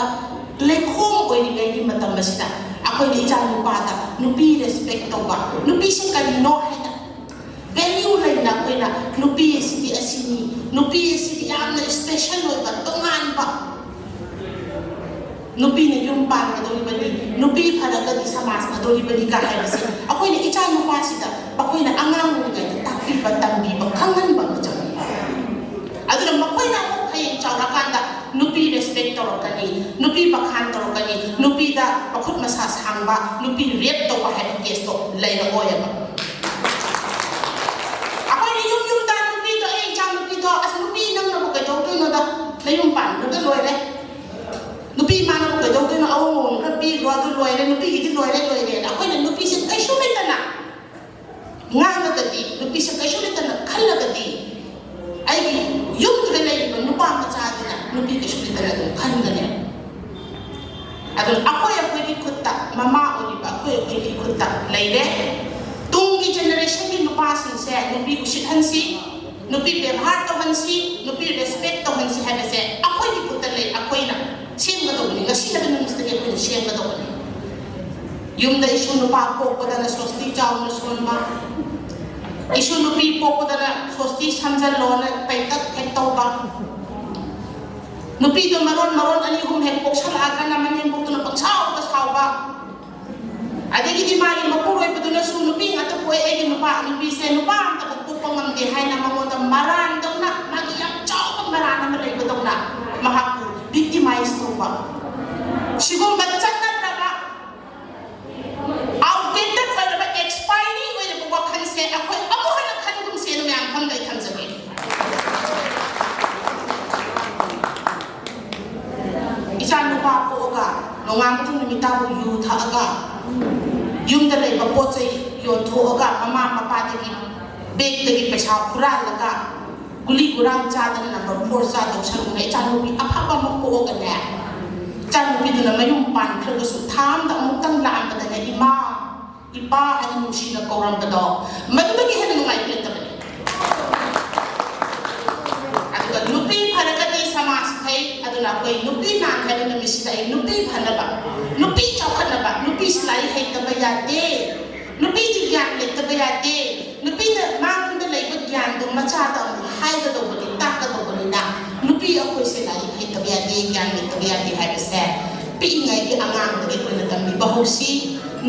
ꯂꯩꯈꯣꯝ ꯑꯣꯏꯔꯤꯉꯩꯒꯤ ꯃꯇꯝ ꯑꯁꯤꯗ ꯑꯩꯈꯣꯏꯅ ꯏꯆꯥ ꯅꯨꯄꯥꯗ ꯅꯨꯄꯤ ꯔꯦꯁꯄꯦꯛ ꯇꯧꯕ, ꯅꯨꯄꯤꯁꯦ ꯀꯔꯤꯅꯣ ꯍꯥꯏꯅ ꯚꯦꯂ꯭ꯌꯨ ꯂꯩꯅ ꯑꯩꯈꯣꯏꯅ ꯅꯨꯄꯤ ꯑꯁꯤꯗꯤ ꯑꯁꯤꯅꯤ, ꯅꯨꯄꯤ ꯑꯁꯤꯗꯤ ꯌꯥꯝꯅ ꯏꯁꯄꯦꯁꯦꯜ ꯑꯣꯏꯕ, ꯇꯣꯉꯥꯟꯕ, ꯅꯨꯄꯤꯅ ꯌꯨꯝ ꯄꯥꯟꯒꯗꯧꯔꯤꯕꯅꯤ, ꯅꯨꯄꯤ ꯐꯔꯒꯗꯤ ꯁꯃꯥꯖ ꯐꯗꯧꯔꯤꯕꯅꯤꯒ ꯍꯥꯏꯕꯁꯦ ꯑꯩꯈꯣꯏꯅ ꯏꯆꯥ ꯅꯨꯄꯥꯁꯤꯗ ꯑꯩꯈꯣꯏꯅ ꯑꯉꯥꯡ ꯑꯣꯏꯔꯤꯉꯩꯗ ꯇꯥꯛꯄꯤꯕ, ꯇꯝꯕꯤꯕ, ꯈꯪꯍꯟꯕ ꯑꯃ ꯆꯪꯉꯤ꯫ ꯑꯗꯨꯅ ꯃꯈꯣꯏꯅ ꯑꯃꯨꯛ ꯍꯌꯦꯡ ꯆꯥꯎꯔꯀꯥꯟꯗ ꯅꯨꯄꯤ ꯔꯦꯁꯄꯦꯛ ꯇꯧꯔꯛꯀꯅꯤ, ꯅꯨꯄꯤ ꯕꯈꯥꯟ ꯇꯧꯔꯛꯀꯅꯤ, ꯅꯨꯄꯤꯗ ꯃꯈꯨꯠ ꯃꯁꯥ ꯁꯥꯡꯕ, ꯅꯨꯄꯤ ꯔꯦꯞ ꯇꯧꯕ ꯍꯥꯏꯕ ꯀꯦꯁꯇꯣ ꯂꯩꯔꯛꯑꯣꯏꯕ꯫ ꯑꯩꯈꯣꯏꯅ ꯌꯨꯝ ꯌꯨꯝꯗ ꯅꯨꯄꯤꯗꯣ, "ꯑꯦ ꯏꯆꯥ ꯅꯨꯄꯤꯗꯣ, ꯑꯁ ꯅꯨꯄꯤ ꯅꯪꯅꯕꯨ ꯀꯩꯗꯧꯗꯣꯏꯅꯣꯗ, ꯅꯌꯨꯝ ꯄꯥꯟꯈ꯭ꯔꯒ ꯂꯣꯏꯔꯦ, ꯅꯨꯄꯤ ꯏꯃꯥꯅꯕꯨ ꯀꯩꯗꯧꯗꯣꯏꯅꯣ, ꯑꯋꯣꯡ ꯑꯋꯣꯡ ꯈꯔ ꯄꯤꯈ꯭ꯔꯣ ꯑꯗꯨ ꯂꯣꯏꯔꯦ, ꯅꯨꯄꯤꯒꯤꯗꯤ ꯂꯣꯏꯔꯦ ꯂꯣꯏꯔꯦꯅ" ꯑꯩꯈꯣꯏꯅ ꯅꯨꯄꯤꯁꯦ ꯀꯩꯁꯨ ꯂꯩꯇꯅ ꯉꯥ ꯅꯨꯄꯤꯁꯦ ꯀꯩꯁꯨ ꯂꯩꯇꯅ ꯈꯜꯂꯒꯗꯤ ꯑꯩꯒꯤ ꯌꯨꯝꯗꯨꯗ ꯂꯩꯔꯤꯕ ꯅꯨꯄꯥ ꯃꯆꯥꯗꯨꯅ ꯅꯨꯄꯤ ꯀꯩꯁꯨ ꯂꯩꯇꯅ ꯑꯗꯨꯝ ꯈꯟꯒꯅꯤ꯫ ꯑꯗꯨꯅ ꯑꯩꯈꯣꯏ ꯑꯩꯈꯣꯏꯒꯤ ꯈꯨꯠꯇ, ꯃꯃꯥ ꯑꯣꯏꯔꯤꯕ ꯑꯩꯈꯣꯏ ꯑꯩꯈꯣꯏꯒꯤ ꯈꯨꯠꯇ ꯂꯩꯔꯦ꯫ ꯇꯨꯡꯒꯤ generationꯒꯤ ꯅꯨꯄꯥꯁꯤꯡꯁꯦ ꯅꯨꯄꯤ ꯎꯁꯤꯠꯍꯟꯁꯤ, ꯅꯨꯄꯤ ꯕꯦꯕꯥꯔ ꯇꯧꯍꯟꯁꯤ, ꯅꯨꯄꯤ respect ꯇꯧꯍꯟꯁꯤ ꯍꯥꯏꯕꯁꯦ ꯑꯩꯈꯣꯏꯒꯤ ꯈꯨꯠꯇ ꯂꯩ꯫ ꯑꯩꯈꯣꯏꯅ ꯁꯦꯝꯒꯗꯧꯕꯅꯤ꯫ ꯉꯁꯤ ꯍꯥꯏꯕ ꯅꯨꯃꯤꯠꯁꯤꯗꯒꯤ ꯑꯩꯈꯣꯏꯅ ꯁꯦꯝꯒꯗꯧꯕꯅꯤ꯫ ꯌꯨꯝꯗ ꯏꯁꯨ ꯅꯨꯄꯥ ꯄꯣꯛꯄꯗꯅ ꯁꯣꯁꯇꯤ ꯆꯥꯎꯅ ꯁꯣꯟꯕ, ꯏꯁꯨ ꯅꯨꯄꯤ ꯄꯣꯛꯄꯗꯅ ꯁꯣꯁꯇꯤ ꯁꯝꯖꯜꯂꯣꯅ ꯄꯩꯇꯛ ꯍꯦꯛ ꯇꯧꯕ, ꯅꯨꯄꯤꯗꯣ ꯃꯔꯣꯟ ꯃꯔꯣꯟ ꯑꯅꯤ ꯑꯍꯨꯝ ꯍꯦꯛ ꯄꯣꯛꯁꯜꯂꯛꯑꯒꯅ ꯃꯅꯦꯝꯕꯣꯛꯇꯨꯅ ꯄꯪꯁꯥꯎꯗ ꯁꯥꯎꯕ, ꯑꯗꯒꯤꯗꯤ ꯃꯥꯒꯤ ꯃꯄꯨꯔꯣꯏꯕꯗꯨꯅꯁꯨ ꯅꯨꯄꯤ ꯉꯥꯛꯇ ꯄꯣꯛꯑꯦ, ꯑꯩꯒꯤ ꯅꯨꯄꯥ, ꯅꯨꯄꯤꯁꯦ ꯅꯨꯄꯥ ꯑꯝꯇꯕꯨ ꯄꯣꯛꯄ ꯉꯝꯗꯦ ꯍꯥꯏꯅ ꯃꯉꯣꯟꯗ ꯃꯔꯥꯟꯗꯧꯅ, ꯃꯥꯒꯤ ꯌꯥꯝ ꯆꯥꯎꯕ ꯃꯔꯥꯟ ꯑꯃ ꯂꯩꯕꯗꯧꯅ ꯃꯍꯥꯛꯄꯨ victimize ꯇꯧꯕ꯫ ꯁꯤꯒꯨꯝꯕ ꯆꯠꯅꯗ꯭ꯔꯕ, outdated ꯑꯣꯏꯔꯕ, expiry ꯑꯣꯏꯔꯕ ꯋꯥꯈꯜꯁꯦ ꯑꯩꯈꯣꯏ ꯑꯃꯨꯛ ꯍꯟꯅ ꯈꯟꯒꯨꯝꯁꯦꯅ ꯃꯌꯥꯝ ꯃꯐꯝꯗ ꯑꯩ ꯊꯝꯖꯒꯦ꯫ ꯏꯆꯥ ꯅꯨꯄꯥ ꯄꯣꯛꯑꯒ ꯅꯣꯡꯉꯥꯟꯕꯗꯒꯤ ꯅꯨꯃꯤꯠ ꯇꯥꯕꯨ ꯌꯨ ꯊꯛꯑꯒ, ꯌꯨꯝꯗ ꯂꯩꯕ ꯄꯣꯠ ꯆꯩ ꯌꯣꯟꯊꯣꯛꯑꯒ, ꯃꯃꯥ ꯃꯄꯥꯗꯒꯤ ꯕꯦꯛꯇꯒꯤ ꯄꯩꯁꯥ ꯍꯨꯔꯥꯜꯂꯒ, ꯒꯨꯂꯤ ꯒꯨꯔꯥꯡ ꯆꯥꯗꯅ number four ꯆꯥꯗꯧ ꯁꯔꯨꯛꯅꯦ꯫ ꯏꯆꯥꯅꯨꯄꯤ ꯑꯐꯕ ꯑꯃ ꯄꯣꯛꯑꯒꯅꯦ, ꯏꯆꯥꯅꯨꯄꯤꯗꯨꯅ ꯃꯌꯨꯝ ꯄꯥꯟꯈ꯭ꯔꯒꯁꯨ ꯊꯥ ꯑꯃꯗ ꯑꯃꯨꯛꯇꯪ ꯂꯥꯛꯑꯝꯕꯗꯅꯦ, "ꯏꯃꯥ, ꯏꯄꯥ" ꯍꯥꯏꯅ ꯅꯨꯡꯁꯤꯅ ꯀꯧꯔꯝꯕꯗꯣ, ꯃꯗꯨꯗꯒꯤ ꯍꯦꯟꯅ ꯅꯨꯡꯉꯥꯏꯕ ꯂꯩꯇꯕꯅꯦ꯫ ꯑꯗꯨꯒ ꯅꯨꯄꯤ ꯐꯔꯒꯗꯤ ꯁꯃꯥꯖ ꯐꯩ꯫ ꯑꯗꯨꯅ ꯑꯩꯈꯣꯏ ꯅꯨꯄꯤ ꯅꯥꯟ ꯍꯥꯏꯕ ꯅꯨꯃꯤꯠꯁꯤꯗ ꯑꯩ ꯅꯨꯄꯤ ꯐꯅꯕ, ꯅꯨꯄꯤ ꯆꯥꯎꯈꯠꯅꯕ, ꯅꯨꯄꯤꯁꯤ ꯂꯥꯏꯔꯤꯛ ꯍꯩꯇꯕ ꯌꯥꯗꯦ, ꯅꯨꯄꯤꯗꯤ ꯒ꯭ꯌꯥꯟ ꯂꯩꯇꯕ ꯌꯥꯗꯦ, ꯅꯨꯄꯤꯅ ꯃꯉꯣꯟꯗ ꯂꯩꯕ ꯒ꯭ꯌꯥꯟꯗꯨ ꯃꯆꯥꯗ ꯑꯃꯨꯛ ꯍꯥꯏꯒꯗꯧꯕꯅꯤ, ꯇꯥꯛꯀꯗꯧꯕꯅꯤꯅ, ꯅꯨꯄꯤ ꯑꯩꯈꯣꯏꯁꯦ ꯂꯥꯏꯔꯤꯛ ꯍꯩꯇꯕ ꯌꯥꯗꯦ, ꯒ꯭ꯌꯥꯟ ꯂꯩꯇꯕ ꯌꯥꯗꯦ ꯍꯥꯏꯕꯁꯦ ꯄꯤꯛꯏꯉꯩꯒꯤ ꯑꯉꯥꯡꯗꯒꯤ ꯑꯩꯈꯣꯏꯅ ꯇꯝꯕꯤꯕ ꯍꯧꯁꯤ꯫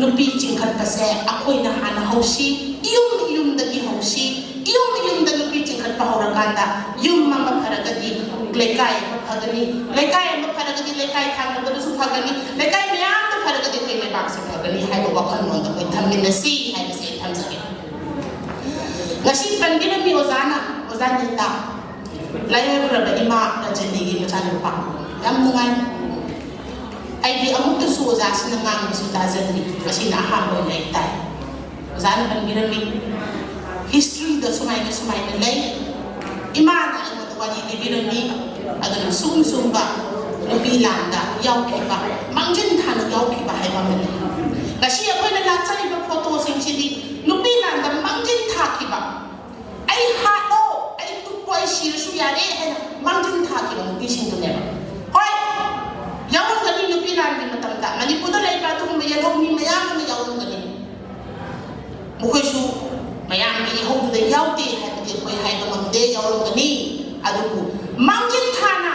ꯅꯨꯄꯤ ꯆꯤꯡꯈꯠꯄꯁꯦ ꯑꯩꯈꯣꯏꯅ ꯍꯥꯟꯅ ꯍꯧꯁꯤ, ꯏꯌꯨꯝ ꯏꯌꯨꯝꯗꯒꯤ ꯍꯧꯁꯤ꯫ ꯏꯌꯨꯝ ꯏꯌꯨꯝꯗ ꯅꯨꯄꯤ ꯆꯤꯡꯈꯠꯄ ꯍꯧꯔꯀꯥꯟꯗ ꯌꯨꯝ ꯑꯃ ꯐꯔꯒꯗꯤ ꯂꯩꯀꯥꯏ ꯑꯃ ꯐꯒꯅꯤ, ꯂꯩꯀꯥꯏ ꯑꯃ ꯐꯔꯒꯗꯤ ꯂꯩꯀꯥꯏ ꯊꯪꯅꯕꯗꯨꯁꯨ ꯐꯒꯅꯤ, ꯂꯩꯀꯥꯏ ꯃꯌꯥꯝꯗ ꯐꯔꯒꯗꯤ ꯑꯩꯈꯣꯏ ꯂꯩꯕꯥꯛꯁꯦ ꯐꯒꯅꯤ ꯍꯥꯏꯕ ꯋꯥꯈꯜꯂꯣꯟꯗ ꯑꯩꯈꯣꯏ ꯊꯝꯃꯤꯟꯅꯁꯤ ꯍꯥꯏꯕꯁꯦ ꯑꯩ ꯊꯝꯖꯒꯦ꯫ ꯉꯁꯤ ꯄꯟꯕꯤꯔꯝꯃꯤ ꯑꯣꯖꯥꯅ, ꯑꯣꯖꯥ ꯅꯤꯇꯥ, ꯂꯥꯏꯑꯣꯏꯈ꯭ꯔꯕ ꯏꯃꯥ ꯔꯖꯅꯤꯒꯤ ꯃꯆꯥꯅꯨꯄꯥ꯫ ꯌꯥꯝ ꯅꯨꯡꯉꯥꯏ꯫ ꯑꯩꯗꯤ ꯑꯃꯨꯛꯇꯁꯨ ꯑꯣꯖꯥꯁꯤꯅ ꯉꯥꯡꯕꯁꯨ ꯇꯥꯖꯗ꯭ꯔꯤ, ꯉꯁꯤꯅ ꯑꯍꯥꯟꯕ ꯑꯣꯏꯅ ꯑꯩ ꯇꯥꯏ꯫ ꯑꯣꯖꯥꯅ ꯄꯟꯕꯤꯔꯝꯃꯤ, ꯍꯤꯁꯇ꯭ꯔꯤꯗ ꯁꯨꯃꯥꯏꯅ ꯁꯨꯃꯥꯏꯅ ꯂꯩ꯫ ꯏꯃꯥꯅ ꯑꯩꯉꯣꯟꯗ ꯋꯥꯔꯤ ꯂꯤꯕꯤꯔꯝꯃꯤ꯫ ꯑꯗꯨꯅ ꯁꯨꯝ ꯁꯨꯝꯕ ꯅꯨꯄꯤ ꯂꯥꯟꯗ ꯌꯥꯎꯈꯤꯕ, ꯃꯥꯡꯖꯤꯟ ꯊꯥꯅ ꯌꯥꯎꯈꯤꯕ ꯍꯥꯏꯕ ꯑꯃ ꯂꯩ꯫ ꯉꯁꯤ ꯑꯩꯈꯣꯏꯅ ꯂꯥꯠꯆꯔꯤꯕ ꯐꯣꯇꯣꯁꯤꯡꯁꯤꯗꯤ ꯅꯨꯄꯤ ꯂꯥꯟꯗ ꯃꯥꯡꯖꯤꯟ ꯊꯥꯈꯤꯕ, "ꯑꯩ ꯍꯥꯠꯂꯣ, ꯑꯩ ꯇꯨꯞꯄꯣ, ꯑꯩ ꯁꯤꯔꯁꯨ ꯌꯥꯔꯦ" ꯍꯥꯏꯅ ꯃꯥꯡꯖꯤꯟ ꯊꯥꯈꯤꯕ ꯅꯨꯄꯤꯁꯤꯡꯗꯨꯅꯦꯕ꯫ ꯍꯣꯏ, ꯌꯥꯎꯔꯝꯒꯅꯤ, ꯅꯨꯄꯤ ꯂꯥꯟꯒꯤ ꯃꯇꯝꯗ ꯃꯅꯤꯄꯨꯔꯗ ꯂꯩꯕ ꯑꯗꯨꯒꯨꯝꯕ ꯌꯦꯜꯍꯧ ꯃꯤ ꯃꯌꯥꯝ ꯑꯃ ꯌꯥꯎꯔꯝꯒꯅꯤ꯫ ꯃꯈꯣꯏꯁꯨ ꯃꯌꯥꯝꯒꯤ ꯏꯍꯧꯗꯨꯗ ꯌꯥꯎꯗꯦ ꯍꯥꯏꯕꯗꯤ ꯑꯩꯈꯣꯏ ꯍꯥꯏꯕ ꯉꯝꯗꯦ, ꯌꯥꯎꯔꯝꯒꯅꯤ꯫ ꯑꯗꯨꯕꯨ ꯃꯥꯡꯖꯤꯟ ꯊꯥꯅ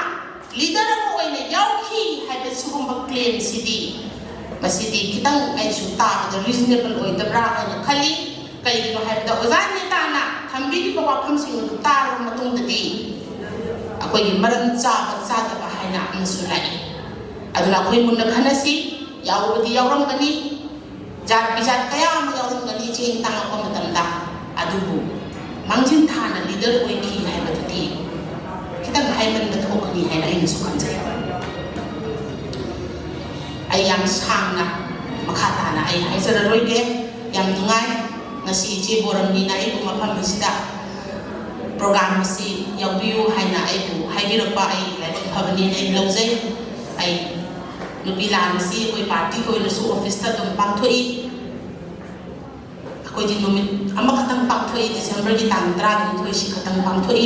ꯂꯤꯗꯔ ꯑꯃ ꯑꯣꯏꯅ ꯌꯥꯎꯈꯤ ꯍꯥꯏꯕ ꯁꯤꯒꯨꯝꯕ ꯀ꯭ꯂꯦꯝꯁꯤꯗꯤ, ꯃꯁꯤꯗꯤ ꯈꯤꯇꯪ ꯑꯩꯁꯨ ꯇꯥꯕꯗ ꯔꯤꯖꯅꯦꯕꯜ ꯑꯣꯏꯗꯕ꯭ꯔꯥ ꯍꯥꯏꯅ ꯈꯜꯂꯤ꯫ ꯀꯩꯒꯤꯅꯣ ꯍꯥꯏꯕꯗ ꯑꯣꯖꯥ ꯅꯦꯇꯥꯅ ꯊꯝꯕꯤꯔꯤꯕ ꯋꯥꯐꯝꯁꯤꯡ ꯑꯗꯨ ꯇꯥꯔꯕ ꯃꯇꯨꯡꯗꯗꯤ ꯑꯩꯈꯣꯏꯒꯤ ꯃꯔꯝ ꯆꯥꯕ ꯆꯥꯗꯕ ꯍꯥꯏꯅ ꯑꯃꯁꯨ ꯂꯥꯛꯏ꯫ ꯑꯗꯨꯅ ꯑꯩꯈꯣꯏ ꯃꯨꯟꯅ ꯈꯟꯅꯁꯤ꯫ ꯌꯥꯎꯕꯗꯤ ꯌꯥꯎꯔꯝꯒꯅꯤ, ꯖꯥꯠ ꯕꯤꯖꯥꯠ ꯀꯌꯥ ꯑꯃ ꯌꯥꯎꯔꯝꯒꯅꯤ ꯆꯦꯡ ꯇꯥꯡꯉꯛꯄ ꯃꯇꯝꯗ꯫ ꯑꯗꯨꯕꯨ ꯃꯥꯡꯖꯤꯟ ꯊꯥꯅ ꯂꯤꯗꯔ ꯑꯣꯏꯈꯤ ꯍꯥꯏꯕꯗꯨꯗꯤ ꯈꯤꯇꯪ ꯍꯥꯏꯃꯟꯕ ꯊꯣꯛꯀꯅꯤ ꯍꯥꯏꯅ ꯑꯩꯅꯁꯨ ꯈꯟꯖꯩ꯫ ꯑꯩ ꯌꯥꯝ ꯁꯥꯡꯅ ꯃꯈꯥ ꯇꯥꯅ ꯑꯩ ꯍꯥꯏꯖꯔꯔꯣꯏꯒꯦ꯫ ꯌꯥꯝ ꯅꯨꯡꯉꯥꯏ ꯉꯁꯤ ꯏꯆꯦ ꯕꯣꯔꯝꯅꯤꯅ ꯑꯩꯕꯨ ꯃꯐꯝ ꯑꯁꯤꯗ ꯄ꯭ꯔꯣꯒ꯭ꯔꯥꯝ ꯑꯁꯤ ꯌꯥꯎꯕꯤꯌꯨ ꯍꯥꯏꯅ ꯑꯩꯕꯨ ꯍꯥꯏꯕꯤꯔꯛꯄ꯫ ꯑꯩ ꯂꯥꯏꯕꯛ ꯐꯕꯅꯦꯅ ꯑꯩ ꯂꯧꯖꯩ꯫ ꯑꯩ ꯅꯨꯄꯤ ꯂꯥꯟ ꯑꯁꯤ ꯑꯩꯈꯣꯏ ꯄꯥꯔꯇꯤꯒꯤ ꯑꯣꯏꯅꯁꯨ ꯑꯣꯐꯤꯁꯇ ꯑꯗꯨꯝ ꯄꯥꯡꯊꯣꯛꯏ꯫ ꯑꯩꯈꯣꯏꯗꯤ ꯅꯨꯃꯤꯠ ꯑꯃꯈꯛꯇꯪ ꯄꯥꯡꯊꯣꯛꯏ, ꯗꯤꯁꯦꯝꯕꯔꯒꯤ ꯇꯥꯡ ꯇꯔꯥꯒ ꯅꯤꯊꯣꯏꯁꯤ ꯈꯛꯇꯪ ꯄꯥꯡꯊꯣꯛꯏ꯫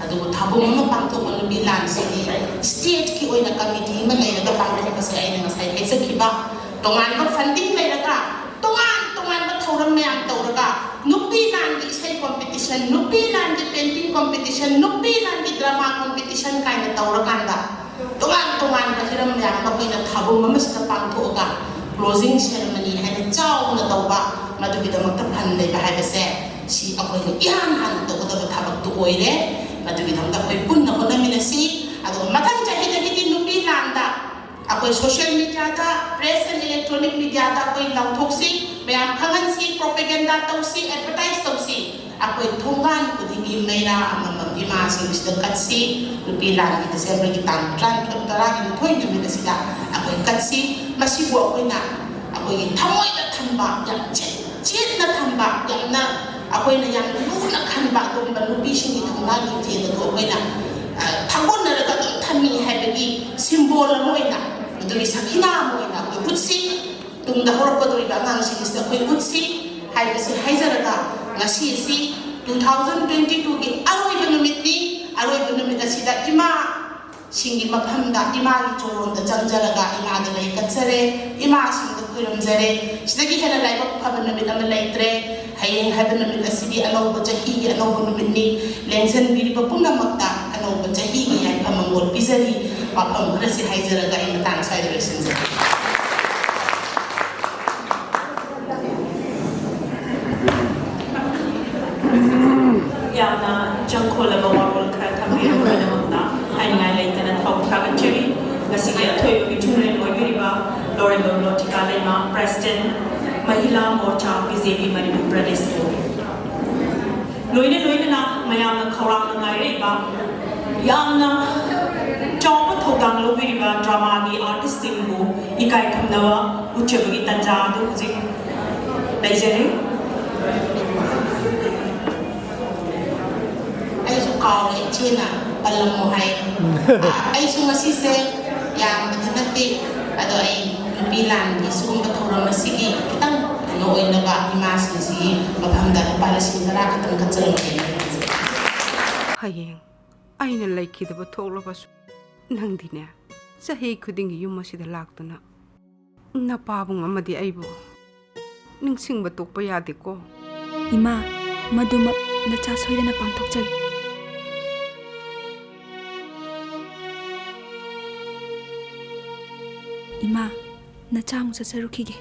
ꯑꯗꯨꯕꯨ ꯊꯥꯕꯨꯝ ꯑꯃ ꯄꯥꯡꯊꯣꯛꯄ ꯅꯨꯄꯤ ꯂꯥꯟꯁꯤꯗꯤ ꯁ꯭ꯇꯦꯠꯀꯤ ꯑꯣꯏꯅ ꯀꯃꯤꯇꯤ ꯑꯃ ꯂꯩꯔꯒ ꯄꯥꯡꯊꯣꯛꯄꯁꯦ ꯑꯩꯅ ꯉꯁꯥꯏ ꯍꯥꯏꯖꯈꯤꯕ, ꯇꯣꯉꯥꯟꯕ ꯐꯟꯗꯤꯡ ꯂꯩꯔꯒ ꯇꯣꯉꯥꯟ ꯇꯣꯉꯥꯟꯕ ꯊꯧꯔꯝ ꯃꯌꯥꯝ ꯇꯧꯔꯒ ꯅꯨꯄꯤ ꯂꯥꯟꯒꯤ ꯏꯁꯩ ꯀꯣꯝꯄꯤꯇꯤꯁꯟ, ꯅꯨꯄꯤ ꯂꯥꯟꯒꯤ ꯄꯦꯟꯇꯤꯡ ꯀꯣꯝꯄꯤꯇꯤꯁꯟ, ꯅꯨꯄꯤ ꯂꯥꯟꯒꯤ ꯗ꯭ꯔꯃꯥ ꯀꯣꯝꯄꯤꯇꯤꯁꯟ ꯀꯥꯏꯅ ꯇꯧꯔꯀꯥꯟꯗ ꯇꯣꯉꯥꯟ ꯇꯣꯉꯥꯟꯕ ꯍꯤꯔꯝ ꯃꯌꯥꯝ ꯑꯃ ꯑꯩꯈꯣꯏꯅ ꯊꯥꯕꯨꯝ ꯑꯃꯁꯤꯗ ꯄꯥꯡꯊꯣꯛꯑꯒ ꯀ꯭ꯂꯣꯖꯤꯡ ꯁꯦꯔꯃꯅꯤ ꯍꯥꯏꯅ ꯆꯥꯎꯅ ꯇꯧꯕ, ꯃꯗꯨꯒꯤꯗꯃꯛꯇ ꯐꯟ ꯂꯩꯕ ꯍꯥꯏꯕꯁꯦ ꯁꯤ ꯑꯩꯈꯣꯏꯅ ꯏꯍꯥꯟ ꯍꯥꯟꯅ ꯇꯧꯒꯗꯕ ꯊꯕꯛꯇꯨ ꯑꯣꯏꯔꯦ꯫ ꯃꯗꯨꯒꯤꯗꯃꯛꯇ ꯑꯩꯈꯣꯏ ꯄꯨꯟꯅ ꯍꯣꯠꯅꯃꯤꯟꯅꯁꯤ꯫ ꯑꯗꯨꯒ ꯃꯊꯪ ꯆꯍꯤꯗꯒꯤꯗꯤ ꯅꯨꯄꯤ ꯂꯥꯟꯗ ꯑꯩꯈꯣꯏ social media the, press and electronic media ꯗ ꯑꯩꯈꯣꯏ ꯂꯥꯎꯊꯣꯛꯁꯤ, ꯃꯌꯥꯝ ꯈꯪꯍꯟꯁꯤ, propaganda ꯇꯧꯁꯤ, advertise ꯇꯧꯁꯤ꯫ ꯑꯩꯈꯣꯏ ꯊꯣꯡꯒꯥꯟ ꯈꯨꯗꯤꯡꯒꯤ ꯃꯩꯔꯥ ꯑꯃꯃꯝ ꯏꯃꯥꯁꯤꯡꯁꯤꯗ ꯀꯠꯁꯤ꯫ ꯅꯨꯄꯤ ꯂꯥꯟꯒꯤ ꯗꯤꯁꯦꯝꯕꯔꯒꯤ ꯇꯥꯡ ꯇꯔꯥꯅꯤꯊꯣꯏ, ꯇꯔꯥꯒ ꯅꯤꯊꯣꯏ ꯅꯨꯃꯤꯠ ꯑꯁꯤꯗ ꯑꯩꯈꯣꯏ ꯀꯠꯁꯤ꯫ ꯃꯁꯤꯕꯨ ꯑꯩꯈꯣꯏꯅ ꯑꯩꯈꯣꯏꯒꯤ ꯊꯃꯣꯏꯗ ꯊꯝꯕ, ꯌꯥꯝ ꯆꯦꯠ-, ꯆꯦꯠꯅ ꯊꯝꯕ, ꯌꯥꯝꯅ ꯑꯩꯈꯣꯏꯅ ꯌꯥꯝ ꯂꯨꯅ ꯈꯟꯕ ꯑꯗꯨꯒꯨꯝꯕ ꯅꯨꯄꯤꯁꯤꯡꯒꯤ ꯊꯧꯅꯥ ꯂꯤꯡꯖꯦꯜ ꯑꯗꯨ ꯑꯩꯈꯣꯏꯅ, ꯑ, ꯊꯥꯒꯣꯟꯅꯔꯒ ꯑꯗꯨꯝ ꯊꯝꯃꯤ ꯍꯥꯏꯕꯒꯤ symbol ꯑꯃ ꯑꯣꯏꯅ, ꯑꯗꯨꯒꯤ ꯁꯈꯤꯅꯥ ꯑꯃ ꯑꯣꯏꯅ ꯑꯩꯈꯣꯏ ꯎꯠꯁꯤ꯫ ꯇꯨꯡꯗ ꯍꯧꯔꯛꯀꯗꯧꯔꯤꯕ ꯑꯉꯥꯡꯁꯤꯡꯁꯤꯗ ꯑꯩꯈꯣꯏ ꯎꯠꯁꯤ ꯍꯥꯏꯕꯁꯤ ꯍꯥꯏꯖꯔꯒ, ꯉꯁꯤ ꯑꯁꯤ two thousand twenty twoꯒꯤ ꯑꯔꯣꯏꯕ ꯅꯨꯃꯤꯠꯅꯤ꯫ ꯑꯔꯣꯏꯕ ꯅꯨꯃꯤꯠ ꯑꯁꯤꯗ ꯏꯃꯥ ꯁꯤꯡꯒꯤ ꯃꯐꯝꯗ ꯏꯃꯥꯒꯤ ꯆꯣꯔꯣꯟꯗ ꯆꯪꯖꯔꯒ ꯏꯃꯥꯗ ꯂꯩ ꯀꯠꯆꯔꯦ, ꯏꯃꯥꯁꯤꯡꯗ ꯈꯨꯔꯨꯝꯖꯔꯦ꯫ ꯁꯤꯗꯒꯤ ꯍꯦꯟꯅ ꯂꯥꯏꯕꯛ ꯐꯕ ꯅꯨꯃꯤꯠ ꯑꯃ ꯂꯩꯇ꯭ꯔꯦ꯫ ꯍꯌꯦꯡ ꯍꯥꯏꯕ ꯅꯨꯃꯤꯠ ꯑꯁꯤꯗꯤ ꯑꯅꯧꯕ ꯆꯍꯤꯒꯤ ꯑꯅꯧꯕ ꯅꯨꯃꯤꯠꯅꯤ꯫ ꯂꯦꯡꯖꯟꯕꯤꯔꯤꯕ ꯄꯨꯝꯅꯃꯛꯇ ꯑꯅꯧꯕ ꯆꯍꯤꯒꯤ ꯌꯥꯏꯐ ꯃꯪꯒꯣꯜ ꯄꯤꯖꯔꯤ꯫ ꯋꯥꯐꯝ ꯈꯔꯁꯤ ꯍꯥꯏꯖꯔꯒ ꯑꯩ ꯃꯇꯥꯡ ꯑꯁ꯭ꯋꯥꯏꯗ ꯂꯣꯏꯁꯤꯟꯖꯔꯦ꯫ ꯌꯥꯝꯅ ꯏꯆꯪ ꯈꯣꯜꯂꯕ ꯋꯥꯔꯣꯜ ꯈꯔ ꯊꯝꯕꯤꯔꯝꯕꯒꯤꯗꯃꯛꯇ ꯍꯥꯏꯅꯤꯡꯉꯥꯏ ꯂꯩꯇꯅ ꯊꯥꯒꯠꯆꯔꯤ꯫ ꯉꯁꯤꯒꯤ ꯑꯊꯣꯏꯕ ꯃꯤꯊꯨꯡꯂꯦꯟ ꯑꯣꯏꯕꯤꯔꯤꯕ ꯂꯣꯔꯦꯟꯕꯝ ꯂꯣꯇꯤꯀꯥ ꯂꯩꯃ, President, ꯃꯍꯤꯂꯥ ꯃꯣꯔꯆꯥ, ꯕꯤ ꯖꯦ ꯄꯤ ꯃꯅꯤꯄꯨꯔ ꯄ꯭ꯔꯗꯦꯁꯄꯨ꯫ ꯂꯣꯏꯅ ꯂꯣꯏꯅꯅ ꯃꯌꯥꯝꯅ ꯈꯧꯔꯥꯡꯅ ꯉꯥꯏꯔꯛꯏꯕ, ꯌꯥꯝꯅ ꯆꯥꯎꯕ ꯊꯧꯗꯥꯡ ꯂꯧꯕꯤꯔꯤꯕ dramaꯒꯤ artistꯁꯤꯡꯕꯨ ꯏꯀꯥꯏ ꯈꯨꯝꯅꯕ ꯎꯠꯆꯕꯒꯤ ꯇꯥꯟꯖꯥ ꯑꯗꯨ ꯍꯧꯖꯤꯛ ꯂꯩꯖꯔꯤ꯫ ꯑꯩꯁꯨ ꯀꯥꯎꯔꯦ, ꯏꯆꯦꯅ ꯄꯜꯂꯝꯃꯣ ꯍꯥꯏ꯫ ꯑꯩꯁꯨ ꯉꯁꯤꯁꯦ ꯌꯥꯝꯕꯗꯤ ꯅꯠꯇꯦ, ꯑꯗꯣ ꯑꯩ ꯅꯨꯄꯤ ꯂꯥꯟꯒꯤ ꯁꯤꯒꯨꯝꯕ ꯊꯧꯔꯝ ꯑꯁꯤꯒꯤ ꯈꯤꯇꯪ ꯀꯩꯅꯣ ꯑꯣꯏꯅꯕ ꯏꯃꯥꯁꯤꯡꯁꯤꯒꯤ ꯃꯐꯝꯗ ꯂꯨꯄꯥ ꯂꯤꯁꯤꯡ ꯇꯔꯥ ꯈꯛꯇꯪ ꯀꯠꯆꯔꯝꯒꯦ꯫ ꯍꯌꯦꯡ ꯑꯩꯅ ꯂꯩꯈꯤꯗꯕ ꯊꯣꯛꯂꯕꯁꯨ, ꯅꯪꯗꯤꯅꯦ, ꯆꯍꯤ ꯈꯨꯗꯤꯡꯒꯤ ꯌꯨꯝ ꯑꯁꯤꯗ ꯂꯥꯛꯇꯨꯅ ꯅꯄꯥꯕꯨꯡ ꯑꯃꯗꯤ ꯑꯩꯕꯨ ꯅꯤꯡꯁꯤꯡꯕ ꯇꯣꯛꯄ ꯌꯥꯗꯦꯀꯣ꯫ ꯏꯃꯥ, ꯃꯗꯨꯃꯛ ꯅꯆꯥ ꯁꯣꯏꯗꯅ ꯄꯥꯡꯊꯣꯛꯆꯒꯦ꯫ ꯏꯃꯥ, ꯅꯆꯥ ꯑꯃꯨꯛ ꯆꯠꯆꯔꯨꯈꯤꯒꯦ꯫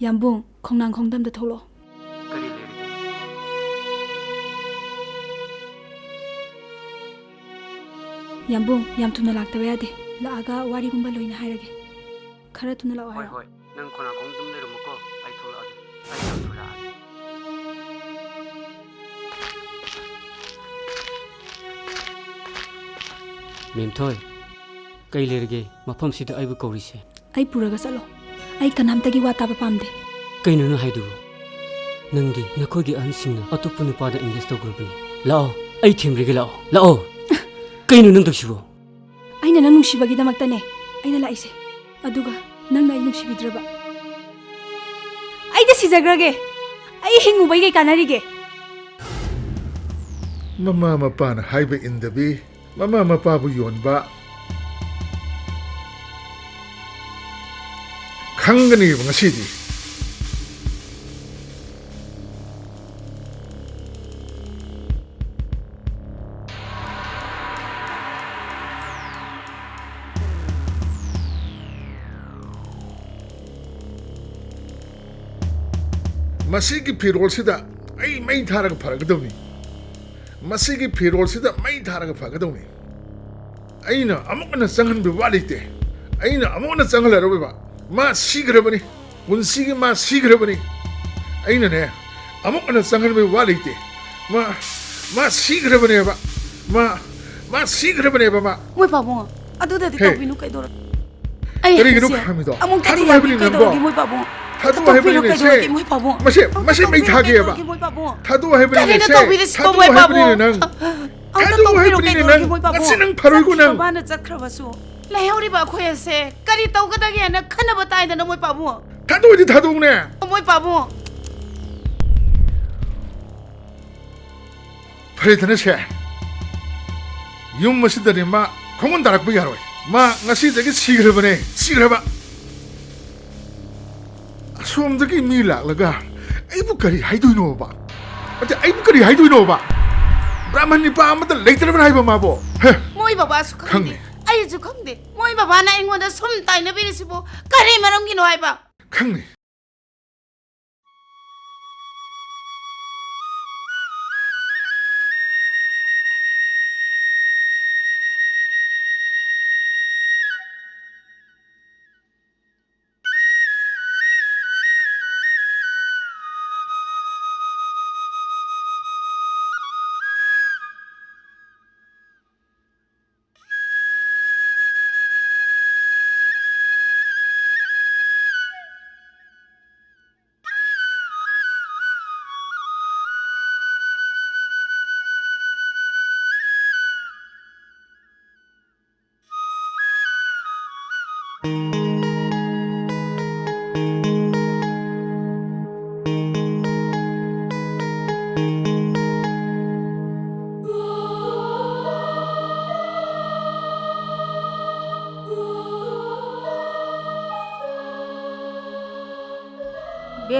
ꯌꯥꯝꯕꯨꯡ, ꯈꯣꯡꯅꯥꯡꯈꯣꯡꯗ ꯑꯝꯇ ꯊꯣꯛꯂꯛꯑꯣ꯫ ꯀꯔꯤ ꯂꯩꯔꯒꯦ? ꯌꯥꯝꯕꯨꯡ, ꯌꯥꯝ ꯊꯨꯅ ꯂꯥꯛꯇꯕ ꯌꯥꯗꯦ꯫ ꯂꯥꯛꯑꯒ ꯋꯥꯔꯤꯒꯨꯝꯕ ꯂꯣꯏꯅ ꯍꯥꯏꯔꯒꯦ꯫ ꯈꯔ ꯊꯨꯅ ꯂꯥꯛꯑꯣ ꯍꯣꯏ, ꯍꯥꯏꯔꯣ꯫ ꯍꯣꯏ꯫ ꯅꯪ ꯈꯣꯡꯅꯥꯡꯈꯣꯡꯗ ꯑꯗꯨꯝ ꯂꯩꯔꯝꯃꯨꯀꯣ꯫ ꯑꯩ ꯊꯣꯛꯂꯛꯑꯒꯦ꯫ ꯑꯩ ꯌꯥꯝ ꯊꯨꯅ ꯂꯥꯛꯑꯒꯦ꯫ ꯃꯦꯝꯊꯣꯏ, ꯀꯩ ꯂꯩꯔꯒꯦ ꯃꯐꯝꯁꯤꯗ ꯑꯩꯕꯨ ꯀꯧꯔꯤꯁꯦ? ꯑꯩ ꯄꯨꯔꯒ ꯆꯠꯂꯣ꯫ ꯑꯩ ꯀꯅꯥꯝꯇꯒꯤ ꯋꯥ ꯇꯥꯕ ꯄꯥꯝꯗꯦ꯫ ꯀꯩꯅꯣ ꯅꯪ ꯍꯥꯏꯗꯨꯕꯨ? ꯅꯪꯗꯤ ꯅꯈꯣꯏꯒꯤ ꯑꯍꯟꯁꯤꯡꯅ ꯑꯇꯣꯞꯄ ꯅꯨꯄꯥꯗ engage ꯇꯧꯈ꯭ꯔꯕꯅꯤ꯫ ꯂꯥꯛꯑꯣ, ꯑꯩ ꯊꯦꯝꯕꯤꯔꯒꯦ, ꯂꯥꯛꯑꯣ, ꯂꯥꯛꯑꯣ꯫ ꯀꯩꯅꯣ ꯅꯪ ꯇꯧꯁꯤꯕꯣ? ꯑꯩꯅ ꯅꯪ ꯅꯨꯡꯁꯤꯕꯒꯤꯗꯃꯛꯇꯅꯦ ꯑꯩꯅ ꯂꯥꯛꯏꯁꯦ꯫ ꯑꯗꯨꯒ ꯅꯪꯅ ꯑꯩ ꯅꯨꯡꯁꯤꯕꯤꯗ꯭ꯔꯕ? ꯑꯩꯗꯤ ꯁꯤꯖꯈ꯭ꯔꯒꯦ꯫ ꯑꯩ ꯍꯤꯡꯉꯨꯕꯩ ꯀꯩ ꯀꯥꯟꯅꯔꯤꯒꯦ? ꯃꯃꯥ ꯃꯄꯥꯅ ꯍꯥꯏꯕ ꯏꯟꯗꯕꯤ, ꯃꯃꯥ ꯃꯄꯥꯕꯨ ꯌꯣꯟꯕ ꯈꯪꯒꯅꯦꯕ ꯉꯁꯤꯗꯤ꯫ ꯃꯁꯤꯒꯤ ꯐꯤꯔꯣꯜꯁꯤꯗ ꯑꯩ ꯃꯩ ꯊꯥꯔꯒ ꯐꯔꯒꯗꯧꯅꯤ꯫ ꯃꯁꯤꯒꯤ ꯐꯤꯔꯣꯜꯁꯤꯗ ꯃꯩ ꯊꯥꯔꯒ ꯐꯒꯗꯧꯅꯤ꯫ ꯑꯩꯅ ꯑꯃꯨꯛ ꯍꯟꯅ ꯆꯪꯍꯟꯕ ꯋꯥ ꯂꯩꯇꯦ꯫ ꯑꯩꯅ ꯑꯃꯨꯛ ꯍꯟꯅ ꯆꯪꯍꯜꯂꯔꯣꯏꯕ꯫ ꯃꯥ ꯁꯤꯈ꯭ꯔꯕꯅꯤ꯫ ꯄꯨꯟꯁꯤꯒꯤ ꯃꯥ ꯁꯤꯈ꯭ꯔꯕꯅꯤ꯫ ꯑꯩꯅꯅꯦ, ꯑꯃꯨꯛ ꯍꯟꯅ ꯆꯪꯍꯟꯕ ꯋꯥ ꯂꯩꯇꯦ꯫ ꯃꯥ, ꯃꯥ ꯁꯤꯈ꯭ꯔꯕꯅꯦꯕ꯫ ꯃꯥ, ꯃꯥ ꯁꯤꯈ꯭ꯔꯕꯅꯦꯕ ꯃꯥ꯫ ꯃꯣꯏ ꯄꯥꯕꯨꯡ, ꯑꯗꯨꯗꯗꯤ ꯍꯦ꯫ ꯇꯧꯕꯤꯅꯨ, ꯀꯩꯗꯧꯔ-, ꯑꯩ ꯀꯔꯤꯒꯤꯅꯣ ꯍꯥꯏꯁꯦ, ꯈꯥꯝꯃꯤꯗꯣ? ꯑꯃꯨꯛꯇꯗꯤ ꯊꯥꯗꯣꯛꯑꯣ ꯍꯥꯏꯕꯅꯤ ꯌꯥꯕꯤꯌꯨ, ꯅꯪꯕꯣ꯫ ꯀꯩꯗꯧꯔꯒꯦ, ꯃꯣꯏ ꯄꯥꯕꯨꯡ? ꯊꯥꯗꯣꯛꯑꯣ ꯇꯧꯕꯤꯅꯨ, ꯍꯥꯏꯕꯅꯤꯅꯦ, ꯁꯦ꯫ ꯀꯩꯗꯧꯔꯒꯦ, ꯃꯣꯏ ꯄꯥꯕꯨꯡ? ꯃꯁꯤ, ꯑꯝꯇ ꯃꯁꯤ ꯃꯩ ꯇꯧꯕꯤꯅꯨ, ꯊꯥꯒꯦꯕ꯫ ꯀꯩꯗꯧꯔꯒꯦ, ꯃꯣꯏ ꯄꯥꯕꯨꯡ? ꯊꯥꯗꯣꯛꯑꯣ ꯍꯥꯏꯕꯅꯤꯅꯦ, ꯀꯔꯤꯅꯣ ꯁꯦ꯫ ꯇꯧꯕꯤꯔꯤꯁꯤꯕꯣ, ꯊꯥꯗꯣꯛꯑꯣ ꯃꯣꯏ ꯍꯥꯏꯕꯅꯤꯅꯦ ꯄꯥꯕꯨꯡ? ꯅꯪ꯫ ꯑꯝꯇ ꯊꯥꯗꯣꯛꯑꯣ ꯇꯧꯕꯤꯔꯣ, ꯍꯥꯏꯕꯅꯤꯅꯦ ꯀꯩꯗꯧꯔꯒꯦ, ꯅꯪ꯫ ꯃꯣꯏ ꯄꯥꯕꯨꯡ? ꯉꯁꯤ ꯅꯪ ꯐꯔꯣꯏꯀꯣ ꯆꯠꯈꯤꯕ ꯅꯪ꯫ ꯃꯥꯅ ꯆꯠꯈ꯭ꯔꯕꯁꯨ, ꯂꯩꯍꯧꯔꯤꯕ ꯑꯩꯈꯣꯏ ꯑꯁꯦ ꯀꯔꯤ ꯇꯧꯒꯗꯒꯦ ꯍꯥꯏꯅ ꯈꯟꯅꯕ ꯇꯥꯏꯗꯅ, ꯃꯣꯏ ꯄꯥꯕꯨꯡ꯫ ꯊꯥꯗꯣꯛꯑꯣꯗꯤ ꯊꯥꯗꯣꯛꯎꯅꯦ꯫ ꯃꯣꯏ ꯄꯥꯕꯨꯡ꯫ ꯐꯔꯦꯗꯅ ꯁꯦ, ꯌꯨꯝ ꯑꯁꯤꯗꯅꯦ ꯃꯥ ꯈꯣꯡꯒꯨꯟ ꯇꯥꯔꯛꯄ ꯌꯥꯔꯣꯏ꯫ ꯃꯥ ꯉꯁꯤꯗꯒꯤ ꯁꯤꯈ꯭ꯔꯕꯅꯦ, ꯁꯤꯈ꯭ꯔꯕ꯫ ꯑꯁꯣꯝꯗꯒꯤ ꯃꯤ ꯂꯥꯛꯂꯒ ꯑꯩꯕꯨ ꯀꯔꯤ ꯍꯥꯏꯗꯣꯏꯅꯣꯕ? ꯑꯗ ꯑꯩꯕꯨ ꯀꯔꯤ ꯍꯥꯏꯗꯣꯏꯅꯣꯕ? ꯕ꯭ꯔꯥꯍꯃꯟ ꯅꯤꯄꯥ ꯑꯃꯠꯇ ꯂꯩꯇ꯭ꯔꯕ꯭ꯔꯥ ꯍꯥꯏꯕ ꯃꯥꯕꯣ? ꯍꯦ? ꯃꯣꯏ ꯕꯕꯥꯁꯨ ꯈꯪꯗꯦ, ꯈꯪꯅꯤ꯫ ꯑꯩꯁꯨ ꯈꯪꯗꯦ꯫ ꯃꯣꯏ ꯕꯕꯥꯅ ꯑꯩꯉꯣꯟꯗ ꯁꯨꯝ ꯇꯥꯏꯅꯕꯤꯔꯤꯁꯤꯕꯨ ꯀꯔꯤ ꯃꯔꯝꯒꯤꯅꯣ ꯍꯥꯏꯕ? ꯈꯪꯅꯤ꯫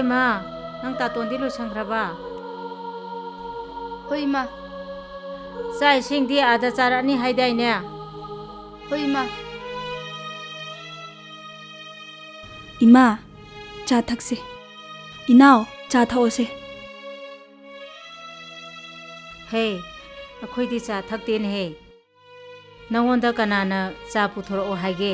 ꯏꯃꯥ, ꯅꯪ ꯇꯥꯇꯣꯟꯗꯤ ꯂꯣꯏꯁꯟꯈ꯭ꯔꯕ? ꯍꯣꯏ, ꯏꯃꯥ꯫ ꯆꯥꯛ ꯏꯁꯤꯡꯗꯤ ꯑꯥꯗ ꯆꯥꯔꯛꯑꯅꯤ ꯍꯥꯏꯗꯥꯏꯅꯦ? ꯍꯣꯏ, ꯏꯃꯥ꯫ ꯏꯃꯥ, ꯆꯥ ꯊꯛꯁꯦ꯫ ꯏꯅꯥꯎ, ꯆꯥ ꯊꯛꯑꯣꯁꯦ꯫ ꯍꯦ, ꯑꯩꯈꯣꯏꯗꯤ ꯆꯥ ꯊꯛꯇꯦꯅꯦꯍꯦ꯫ ꯅꯉꯣꯟꯗ ꯀꯅꯥꯅ ꯆꯥ ꯄꯨꯊꯣꯔꯛꯑꯣ ꯍꯥꯏꯒꯦ?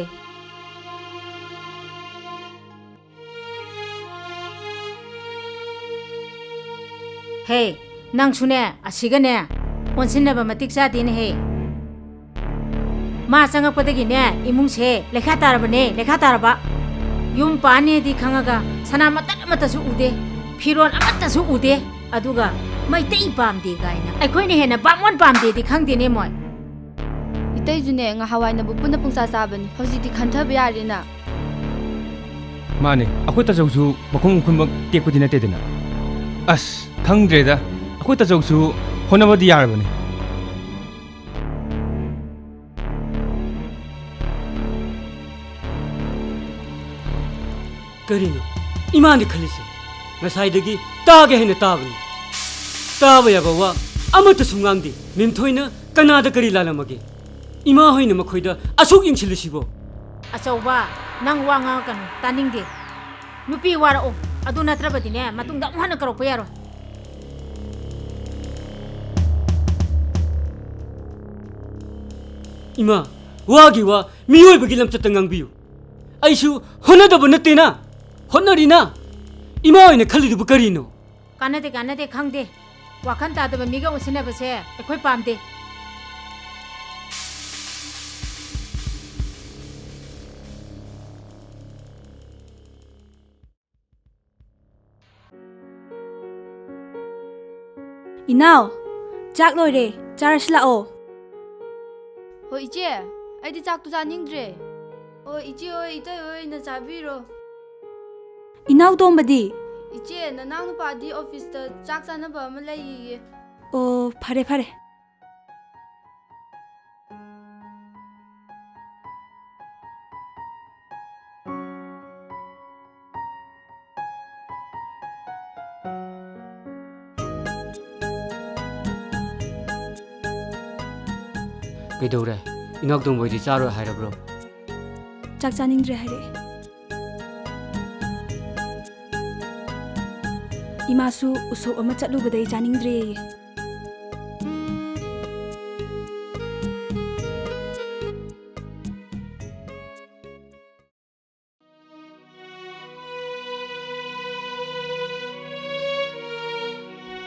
ꯍꯦ, ꯅꯪꯁꯨꯅꯦ, ꯑꯁꯤꯒꯅꯦ, ꯑꯣꯟꯁꯤꯟꯅꯕ ꯃꯇꯤꯛ ꯆꯥꯗꯦꯅꯦꯍꯦ꯫ ꯃꯥ ꯆꯪꯉꯛꯄꯗꯒꯤꯅꯦ, ꯏꯃꯨꯡꯁꯦ ꯂꯩꯈꯥ ꯇꯥꯔꯕꯅꯦ, ꯂꯩꯈꯥ ꯇꯥꯔꯕ꯫ ꯌꯨꯝ ꯄꯥꯟꯅꯦꯗꯤ ꯈꯪꯉꯒ ꯁꯅꯥ ꯃꯇꯠ ꯑꯃꯠꯇꯁꯨ ꯎꯗꯦ, ꯐꯤꯔꯣꯜ ꯑꯃꯠꯇꯁꯨ ꯎꯗꯦ꯫ ꯑꯗꯨꯒ ꯃꯩꯇꯩ ꯄꯥꯝꯗꯦ ꯀꯥꯏꯅ ꯑꯩꯈꯣꯏꯅ ꯍꯦꯟꯅ ꯕꯥꯃꯣꯟ ꯄꯥꯝꯗꯦꯗꯤ ꯈꯪꯗꯦꯅꯦ ꯃꯣꯏ꯫ ꯏꯇꯩꯁꯨꯅꯦ, ꯉꯍꯥꯟꯋꯥꯏꯅꯕꯨ ꯄꯨꯟꯅ ꯄꯨꯡꯆꯥ ꯆꯥꯕꯅꯤ, ꯍꯧꯖꯤꯛꯇꯤ ꯈꯟꯊꯕ ꯌꯥꯔꯦꯅ꯫ ꯃꯥꯅꯦ, ꯑꯩꯈꯣꯏ ꯇꯥꯆꯧꯁꯨ ꯃꯈꯣꯡ ꯃꯈꯨꯟꯃꯛ ꯇꯦꯛꯄꯗꯤ ꯅꯠꯇꯦꯗꯅ꯫ ꯑꯁ, ꯈꯪꯗ꯭ꯔꯦꯗ, ꯑꯩꯈꯣꯏ ꯇꯥꯆꯧꯁꯨ ꯍꯣꯠꯅꯕꯗꯤ ꯌꯥꯔꯕꯅꯤ꯫ ꯀꯔꯤꯅꯣ ꯏꯃꯥꯅ ꯈꯜꯂꯤꯁꯦ? ꯉꯁꯥꯏꯗꯒꯤ ꯇꯥꯒꯦ ꯍꯥꯏꯅ ꯇꯥꯕꯅꯤ꯫ ꯇꯥꯕ ꯌꯥꯕ ꯋꯥ ꯑꯃꯠꯇꯁꯨ ꯉꯥꯡꯗꯦ꯫ ꯃꯦꯝꯊꯣꯏꯅ ꯀꯅꯥꯗ ꯀꯔꯤ ꯂꯥꯜꯂꯝꯃꯒꯦ? ꯏꯃꯥ ꯍꯣꯏꯅ ꯃꯈꯣꯏꯗ ꯑꯁꯨꯛ ꯌꯦꯡꯁꯤꯜꯂꯤꯁꯤꯕꯣ? ꯑꯆꯧꯕ, ꯅꯪ ꯋꯥ ꯉꯥꯡꯉꯛꯀꯅꯨ, ꯇꯥꯅꯤꯡꯗꯦ꯫ ꯅꯨꯄꯤ ꯋꯥꯔꯛꯑꯣ, ꯑꯗꯨ ꯅꯠꯇ꯭ꯔꯕꯗꯤꯅꯦ, ꯃꯇꯨꯡꯗ ꯑꯃꯨꯛ ꯍꯟꯅ ꯀꯧꯔꯛꯄ ꯌꯥꯔꯣꯏ꯫ ꯏꯃꯥ, ꯋꯥꯒꯤ ꯋꯥ, ꯃꯤꯑꯣꯏꯕꯒꯤ ꯂꯝꯆꯠꯇ ꯉꯥꯡꯕꯤꯌꯨ꯫ ꯑꯩꯁꯨ ꯍꯣꯠꯅꯗꯕ ꯅꯠꯇꯦꯅ, ꯍꯣꯠꯅꯔꯤꯅ꯫ ꯏꯃꯥ ꯑꯣꯏꯅ ꯈꯜꯂꯤꯗꯨꯕꯨ ꯀꯔꯤꯅꯣ? ꯀꯥꯟꯅꯗꯦ, ꯀꯥꯟꯅꯗꯦ, ꯈꯪꯗꯦ꯫ ꯋꯥꯈꯜ ꯇꯥꯗꯕ ꯃꯤꯒ ꯑꯣꯟꯁꯤꯟꯅꯕꯁꯦ ꯑꯩꯈꯣꯏ ꯄꯥꯝꯗꯦ꯫ ꯏꯅꯥꯎ, ꯆꯥꯛ ꯂꯣꯏꯔꯦ, ꯆꯥꯔꯁꯤ ꯂꯥꯛꯑꯣ꯫ ꯍꯣꯏ ꯏꯆꯦ, ꯑꯩꯗꯤ ꯆꯥꯛꯇꯨ ꯆꯥꯅꯤꯡꯗ꯭ꯔꯦ꯫ ꯑꯣ ꯏꯆꯦ ꯍꯣꯏ, ꯏꯇꯩ ꯍꯣꯏ ꯑꯣꯏꯅ ꯆꯥꯕꯤꯔꯣ꯫ ꯏꯅꯥꯎ ꯇꯣꯝꯕꯗꯤ? ꯏꯆꯦ, ꯅꯅꯥꯎ ꯅꯨꯄꯥꯗꯤ ꯑꯣꯐꯤꯁꯇ ꯆꯥꯛ ꯆꯥꯅꯕ ꯑꯃ ꯂꯩꯌꯦꯌꯦ꯫ ꯑꯣ, ꯐꯔꯦ ꯐꯔꯦ꯫ ꯀꯩꯗꯧꯔꯦ? ꯏꯅꯥꯎꯇꯣꯝꯕ ꯍꯣꯏꯗꯤ ꯆꯥꯔꯣꯏ ꯍꯥꯏꯔꯕ꯭ꯔꯣ? ꯆꯥꯛ ꯆꯥꯅꯤꯡꯗ꯭ꯔꯦ ꯍꯥꯏꯔꯛꯑꯦ꯫ ꯏꯃꯥꯁꯨ ꯎꯁꯣꯞ ꯑꯃ ꯆꯠꯂꯨꯕꯗꯩ ꯆꯥꯅꯤꯡꯗ꯭ꯔꯦꯌꯦ꯫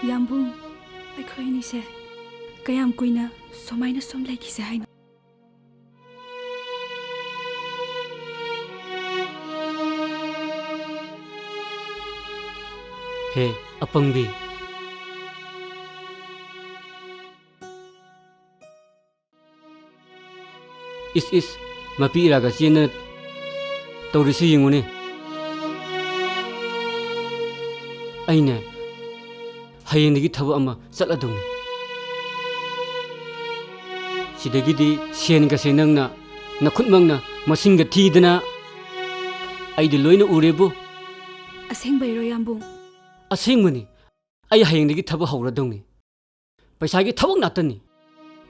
ꯌꯥꯝꯕꯨꯡ, ꯑꯩꯈꯣꯏ ꯑꯅꯤꯁꯦ ꯀꯌꯥꯝ ꯀꯨꯏꯅ ꯁꯨꯃꯥꯏꯅ ꯁꯨꯝ ꯂꯩꯈꯤꯁꯦ ꯍꯥꯏꯅꯣ? ꯍꯦ, ꯑꯄꯪꯕꯤ꯫ ꯏꯁ ꯏꯁ, ꯃꯄꯤ ꯏꯔꯥꯒ ꯆꯦꯟꯗꯅ ꯇꯧꯔꯤꯁꯤ ꯌꯦꯡꯉꯨꯅꯦ꯫ ꯑꯩꯅꯦ, ꯍꯌꯦꯡꯗꯒꯤ ꯊꯕꯛ ꯑꯃ ꯆꯠꯂꯗꯧꯅꯤ꯫ ꯁꯤꯗꯒꯤꯗꯤ ꯁꯦꯟꯒꯁꯦ ꯅꯪꯅ ꯅꯈꯨꯠꯃꯛꯅ ꯃꯁꯤꯡꯒ ꯊꯤꯗꯅ ꯑꯩꯗꯤ ꯂꯣꯏꯅ ꯎꯔꯦꯕꯨ꯫ ꯑꯁꯦꯡꯕꯩꯔꯣ, ꯌꯥꯝꯕꯨꯡ? ꯑꯁꯦꯡꯕꯅꯤ꯫ ꯑꯩ ꯍꯌꯦꯡꯗꯒꯤ ꯊꯕꯛ ꯍꯧꯔꯗꯧꯅꯤ꯫ ꯄꯩꯁꯥꯒꯤ ꯊꯕꯛ ꯉꯥꯛꯇꯅꯤ꯫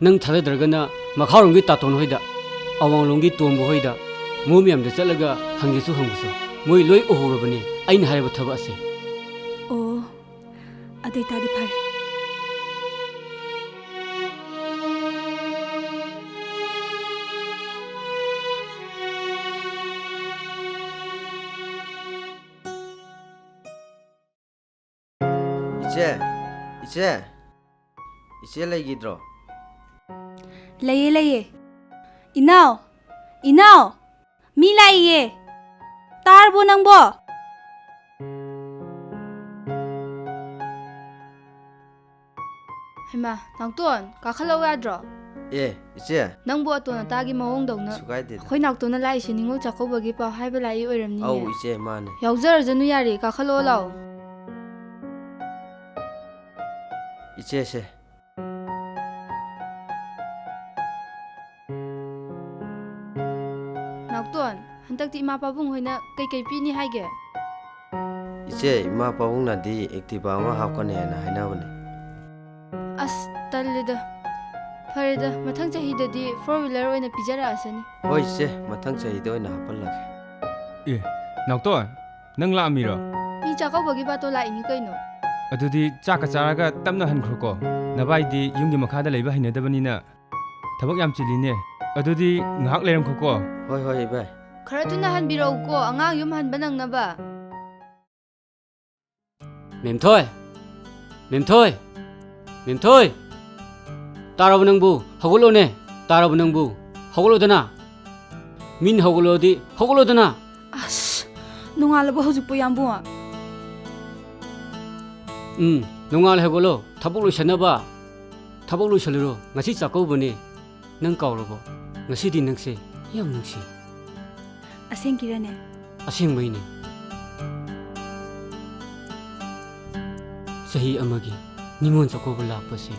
ꯅꯪ ꯊꯥꯖꯗ꯭ꯔꯒꯅ ꯃꯈꯥꯔꯣꯝꯒꯤ ꯇꯥꯇꯣꯟ ꯍꯣꯏꯗ, ꯑꯋꯥꯡꯂꯣꯝꯒꯤ ꯇꯣꯝꯕ ꯍꯣꯏꯗ, ꯃꯣꯏ ꯃꯌꯥꯝꯗ ꯆꯠꯂꯒ ꯍꯪꯒꯦꯁꯨ ꯍꯪꯉꯨꯁꯣ꯫ ꯃꯣꯏ ꯂꯣꯏ ꯎꯍꯧꯔꯕꯅꯦ ꯑꯩꯅ ꯍꯥꯏꯔꯤꯕ ꯊꯕꯛ ꯑꯁꯦ꯫ ꯑꯣ, ꯑꯗꯨ ꯑꯣꯏꯇꯥꯗꯤ ꯐꯔꯦ꯫ ꯏꯆꯦ, ꯏꯆꯦ, ꯏꯆꯦ ꯂꯩꯈꯤꯗ꯭ꯔꯣ? ꯂꯩꯌꯦ, ꯂꯩꯌꯦ꯫ ꯏꯅꯥꯎ, ꯏꯅꯥꯎ, ꯃꯤ ꯂꯥꯛꯏꯌꯦ꯫ ꯇꯥꯔꯕꯣ ꯅꯪꯕꯣ? ꯍꯩꯃꯥ, ꯅꯥꯎꯇꯣꯟ, ꯀꯥꯈꯠꯂꯛꯎ ꯌꯥꯗ꯭ꯔꯣ? ꯑꯦ, ꯏꯆꯦ꯫ ꯅꯪꯕꯨ ꯑꯇꯣꯟ ꯑꯇꯥꯒꯤ ꯃꯑꯣꯡꯗꯧꯅ꯫ ꯀꯩꯁꯨ ꯀꯥꯏꯗꯦꯗ꯫ ꯑꯩꯈꯣꯏ ꯅꯥꯎꯇꯣꯟꯅ ꯂꯥꯛꯏꯁꯦ ꯅꯤꯉꯣꯜ ꯆꯥꯛꯀꯧꯕꯒꯤ ꯄꯥꯎ ꯍꯥꯏꯕ ꯂꯥꯛꯏ ꯑꯣꯏꯔꯝꯅꯤꯅꯦ꯫ ꯑꯧ, ꯏꯆꯦ, ꯃꯥꯅꯦ꯫ ꯌꯥꯎꯖꯔꯖꯅꯨ ꯌꯥꯔꯦ, ꯀꯥꯈꯠꯂꯛꯑꯣ ꯂꯥꯛꯑꯣ꯫ ꯏꯆꯦꯁꯦ꯫ ꯅꯥꯎꯇꯣꯟ, ꯍꯟꯗꯛꯇꯤ ꯏꯃꯥ ꯄꯥꯕꯨꯡ ꯍꯣꯏꯅ ꯀꯩꯀꯩ ꯄꯤꯅꯤ ꯍꯥꯏꯒꯦ? ꯏꯆꯦ, ꯏꯃꯥ ꯄꯥꯕꯨꯡꯅꯗꯤ Activa ꯑꯃ ꯍꯥꯞꯀꯅꯤ ꯍꯥꯏꯅ ꯍꯥꯏꯅꯕꯅꯦ꯫ ꯑꯁ, ꯇꯜꯂꯤꯗ꯫ ꯐꯔꯦꯗ, ꯃꯊꯪ ꯆꯍꯤꯗꯗꯤ four wheeler ꯑꯣꯏꯅ ꯄꯤꯖꯔꯛꯑꯁꯅꯤ꯫ ꯍꯣꯏ ꯏꯆꯦ, ꯃꯊꯪ ꯆꯍꯤꯗ ꯑꯣꯏꯅ ꯍꯥꯞꯍꯜꯂꯒꯦ꯫ ꯑꯦ, ꯅꯥꯎꯇꯣꯟ, ꯅꯪ ꯂꯥꯛꯑꯝꯃꯤꯔꯣ? ꯃꯤ ꯆꯥꯛꯀꯧꯕꯒꯤ ꯕꯥꯇꯣꯟ ꯂꯥꯛꯏꯅꯤ ꯀꯩꯅꯣ꯫ ꯑꯗꯨꯗꯤ ꯆꯥꯛꯀ ꯆꯥꯔꯒ ꯇꯞꯅ ꯍꯟꯈ꯭ꯔꯣꯀꯣ꯫ ꯅꯕꯥꯏꯗꯤ ꯌꯨꯝꯒꯤ ꯃꯈꯥꯗ ꯂꯩꯕ ꯍꯩꯅꯗꯕꯅꯤꯅ ꯊꯕꯛ ꯌꯥꯝ ꯆꯤꯜꯂꯤꯅꯦ꯫ ꯑꯗꯨꯗꯤ ꯉꯥꯏꯍꯥꯛ ꯂꯩꯔꯝꯈꯣꯀꯣ꯫ ꯍꯣꯏ, ꯍꯣꯏ, ꯏꯕꯥꯏ꯫ ꯈꯔ ꯊꯨꯅ ꯍꯟꯕꯤꯔꯛꯎꯀꯣ, ꯑꯉꯥꯡ ꯌꯨꯝ ꯍꯟꯕ ꯅꯪꯅꯕ꯫ ꯃꯦꯝꯊꯣꯏ! ꯃꯦꯝꯊꯣꯏ! ꯃꯦꯝꯊꯣꯏ! ꯇꯥꯔꯕ ꯅꯪꯕꯨ? ꯍꯧꯒꯠꯂꯣꯅꯦ! ꯇꯥꯔꯕ ꯅꯪꯕꯨ? ꯍꯧꯒꯠꯂꯣꯗꯅ! ꯃꯤꯅ ꯍꯧꯒꯠꯂꯣꯗꯤ ꯍꯧꯒꯠꯂꯣꯗꯅ! ꯑꯁ, ꯅꯣꯡꯉꯥꯜꯂꯕ ꯍꯧꯖꯤꯛꯄꯨ, ꯌꯥꯝꯕꯨꯡ? ꯎꯝ, ꯅꯣꯡꯉꯥꯜꯂꯦ, ꯍꯧꯒꯠꯂꯣ꯫ ꯊꯕꯛ ꯂꯣꯏꯁꯟꯅꯕ꯫ ꯊꯕꯛ ꯂꯣꯏꯁꯜꯂꯨꯔꯣ꯫ ꯉꯁꯤ ꯆꯥꯛꯀꯧꯕꯅꯦ꯫ ꯅꯪ ꯀꯥꯎꯔꯕꯣ? ꯉꯁꯤꯗꯤ ꯅꯪꯁꯦ ꯌꯥꯝ ꯅꯨꯡꯁꯤ꯫ ꯑꯁꯦꯡꯀꯤꯔꯅꯦ? ꯑꯁꯦꯡꯕꯩꯅꯦ꯫ ꯆꯍꯤ ꯑꯃꯒꯤ ꯅꯤꯉꯣꯜ ꯆꯥꯛꯀꯧꯕ ꯂꯥꯛꯄꯁꯦ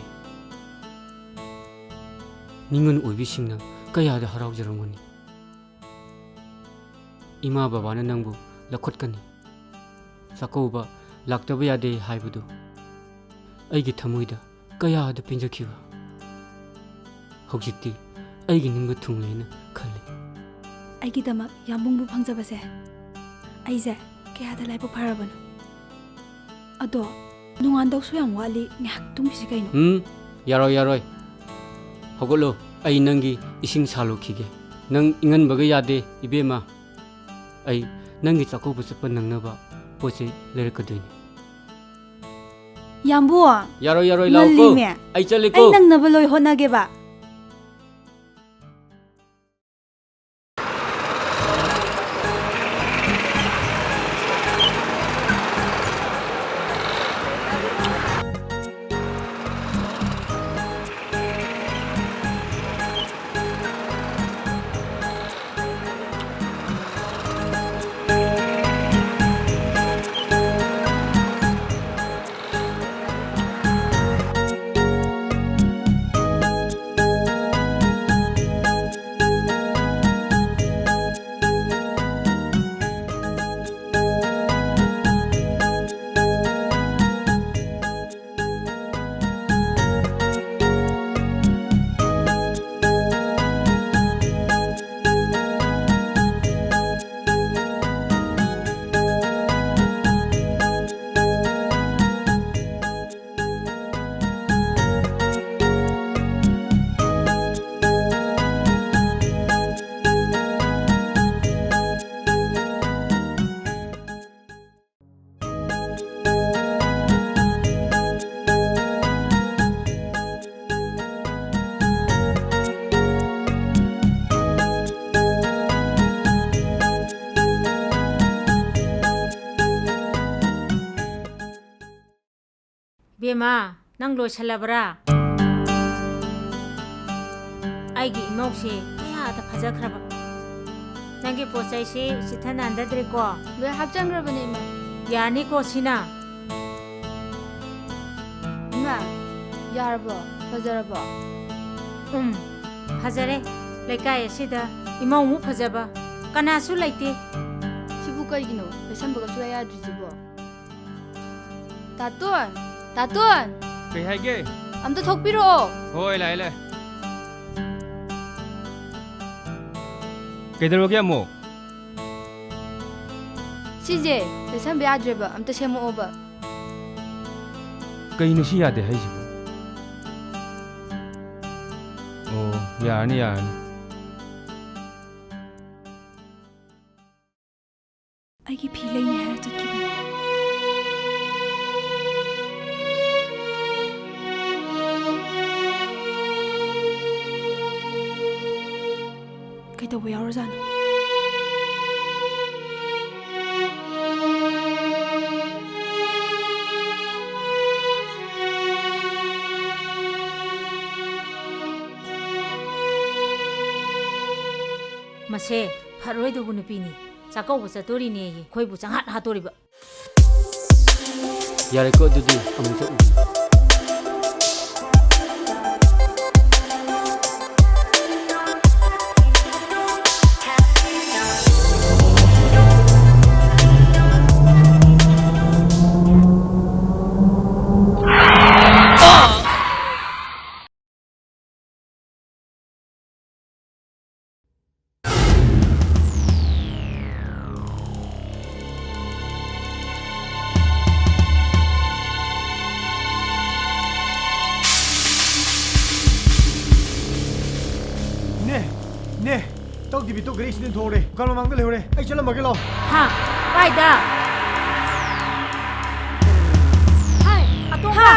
ꯅꯤꯉꯣꯜ ꯑꯣꯏꯕꯤꯁꯤꯡꯅ ꯀꯌꯥꯗ ꯍꯔꯥꯎꯖꯔꯝꯒꯅꯤ꯫ ꯏꯃꯥ ꯕꯕꯥꯅ ꯅꯪꯕꯨ ꯂꯧꯈꯠꯀꯅꯤ꯫ ꯆꯥꯛꯀꯧꯕ ꯂꯥꯛꯇꯕ ꯌꯥꯗꯦ ꯍꯥꯏꯕꯗꯨ ꯑꯩꯒꯤ ꯊꯃꯣꯏꯗ ꯀꯌꯥꯗ ꯄꯦꯟꯖꯈꯤꯕ꯫ ꯍꯧꯖꯤꯛꯇꯤ ꯑꯩꯒꯤ ꯅꯤꯡꯕ ꯊꯨꯡꯂꯦꯅ ꯈꯜꯂꯤ꯫ ꯑꯩꯒꯤꯗꯃꯛ ꯌꯥꯝꯕꯨꯡꯕꯨ ꯐꯪꯖꯕꯁꯦ ꯑꯩꯁꯦ ꯀꯌꯥꯗ ꯂꯥꯏꯕꯛ ꯐꯔꯕꯅꯣ꯫ ꯑꯗꯣ ꯅꯣꯡꯉꯥꯟꯗꯧꯁꯨ ꯌꯥꯝ ꯋꯥꯠꯂꯤ, ꯉꯥꯏꯍꯥꯛ ꯇꯨꯝꯈꯤꯁꯤ ꯀꯩꯅꯣ꯫ ꯎꯝ, ꯌꯥꯔꯣꯏ, ꯌꯥꯔꯣꯏ꯫ ꯍꯧꯒꯠꯂꯣ, ꯑꯩ ꯅꯪꯒꯤ ꯏꯁꯤꯡ ꯁꯥꯜꯂꯨꯈꯤꯒꯦ꯫ ꯅꯪ ꯏꯪꯍꯟꯕꯒ ꯌꯥꯗꯦ, ꯏꯕꯦꯝꯃ꯫ ꯑꯩ ꯅꯪꯒꯤ ꯆꯥꯛꯀꯧꯕ ꯆꯠꯄ ꯅꯪꯅꯕ ꯄꯣꯠ ꯆꯩ ꯂꯩꯔꯛꯀꯗꯣꯏꯅꯤ꯫ ꯌꯥꯝꯕꯨ! ꯌꯥꯔꯣꯏ, ꯌꯥꯔꯣꯏ, ꯂꯥꯛꯑꯣꯀꯣ꯫ ꯉꯜꯂꯤꯃꯦ꯫ ꯑꯩ ꯆꯠꯂꯦꯀꯣ꯫ ꯑꯩ ꯅꯪꯅꯕ ꯂꯣꯏ ꯍꯣꯠꯅꯒꯦꯕ꯫ ꯕꯦꯝꯃ, ꯅꯪ ꯂꯣꯏꯁꯜꯂꯕ꯭ꯔꯥ? ꯑꯩꯒꯤ ꯏꯃꯧꯁꯦ ꯀꯌꯥꯗ ꯐꯖꯈ꯭ꯔꯕ꯫ ꯅꯪꯒꯤ ꯄꯣꯠ ꯆꯩꯁꯤ ꯆꯤꯠꯊ ꯅꯥꯟꯗꯗ꯭ꯔꯦꯀꯣ? ꯂꯣꯏ ꯍꯥꯞꯆꯟꯈ꯭ꯔꯕꯅꯦ, ꯏꯃꯥ꯫ ꯌꯥꯅꯤꯀꯣ ꯁꯤꯅ? ꯏꯃꯥ, ꯌꯥꯔꯕꯣ? ꯐꯖꯔꯕꯣ? ꯎꯝ, ꯐꯖꯔꯦ꯫ ꯂꯩꯀꯥꯏ ꯑꯁꯤꯗ ꯏꯃꯧꯃꯨꯛ ꯐꯖꯕ ꯀꯅꯥꯁꯨ ꯂꯩꯇꯦ꯫ ꯁꯤꯕꯨ ꯀꯩꯒꯤꯅꯣ? ꯂꯩꯁꯟꯕꯒ ꯁꯨꯡꯌꯥ ꯌꯥꯗ꯭ꯔꯤꯁꯤꯕꯣ? ꯇꯥꯇꯣꯟ! ꯇꯥꯇꯣꯟ! ꯀꯩ ꯍꯥꯏꯒꯦ? ꯑꯝꯇ ꯊꯣꯛꯄꯤꯔꯛꯑꯣ꯫ ꯍꯣꯏ, ꯂꯥꯛꯑꯦ, ꯂꯥꯛꯑꯦ꯫ ꯀꯩꯗꯧꯔꯒꯦ ꯑꯃꯨꯛ? ꯁꯤꯁꯦ ꯂꯩꯁꯟꯕ ꯌꯥꯗ꯭ꯔꯦꯕ, ꯑꯝꯇ ꯁꯦꯝꯃꯛꯑꯣꯕ꯫ ꯀꯩꯅꯣ ꯁꯤ ꯌꯥꯗꯦ ꯍꯥꯏꯁꯤꯕꯣ? ꯑꯣ, ꯌꯥꯔꯅꯤ, ꯌꯥꯔꯅꯤ꯫ ꯑꯩꯒꯤ ꯐꯤ ꯂꯩꯅꯤ ꯍꯥꯏꯔ ꯆꯠꯈꯤꯕꯅꯤ꯫ ꯀꯩꯗꯧꯕ ꯌꯥꯎꯔꯖꯥꯠꯅꯣ? ꯃꯁꯦ ꯐꯔꯣꯏꯗꯧꯕ ꯅꯨꯄꯤꯅꯤ꯫ ꯆꯥꯛꯀꯧꯕ ꯆꯠꯇꯣꯔꯤꯅꯦꯌꯦ, ꯑꯩꯈꯣꯏꯕꯨ ꯆꯪꯍꯥꯠ ꯍꯥꯠꯇꯣꯔꯤꯕ꯫ ꯌꯥꯔꯦꯀꯣ, ꯑꯗꯨꯗꯤ ꯑꯃꯨꯛꯇ ꯎꯕꯤꯌꯨ꯫ ꯅꯦ, ꯅꯦ, ꯇꯧ ꯗꯤꯕꯤꯠꯇꯣ ꯒꯥꯔꯤ ꯑꯦꯛꯁꯤꯗꯦꯟ ꯊꯣꯛꯍꯧꯔꯦ꯫ ꯗꯨꯀꯥꯟ ꯃꯃꯥꯡꯗ ꯂꯩꯍꯧꯔꯦ꯫ ꯑꯩ ꯆꯠꯂꯝꯃꯒꯦ, ꯂꯥꯛꯑꯣ꯫ ꯍꯥ? ꯀꯥꯏꯗ? ꯍꯥꯏ, ꯑꯇꯣꯝꯕ! ꯍꯥ?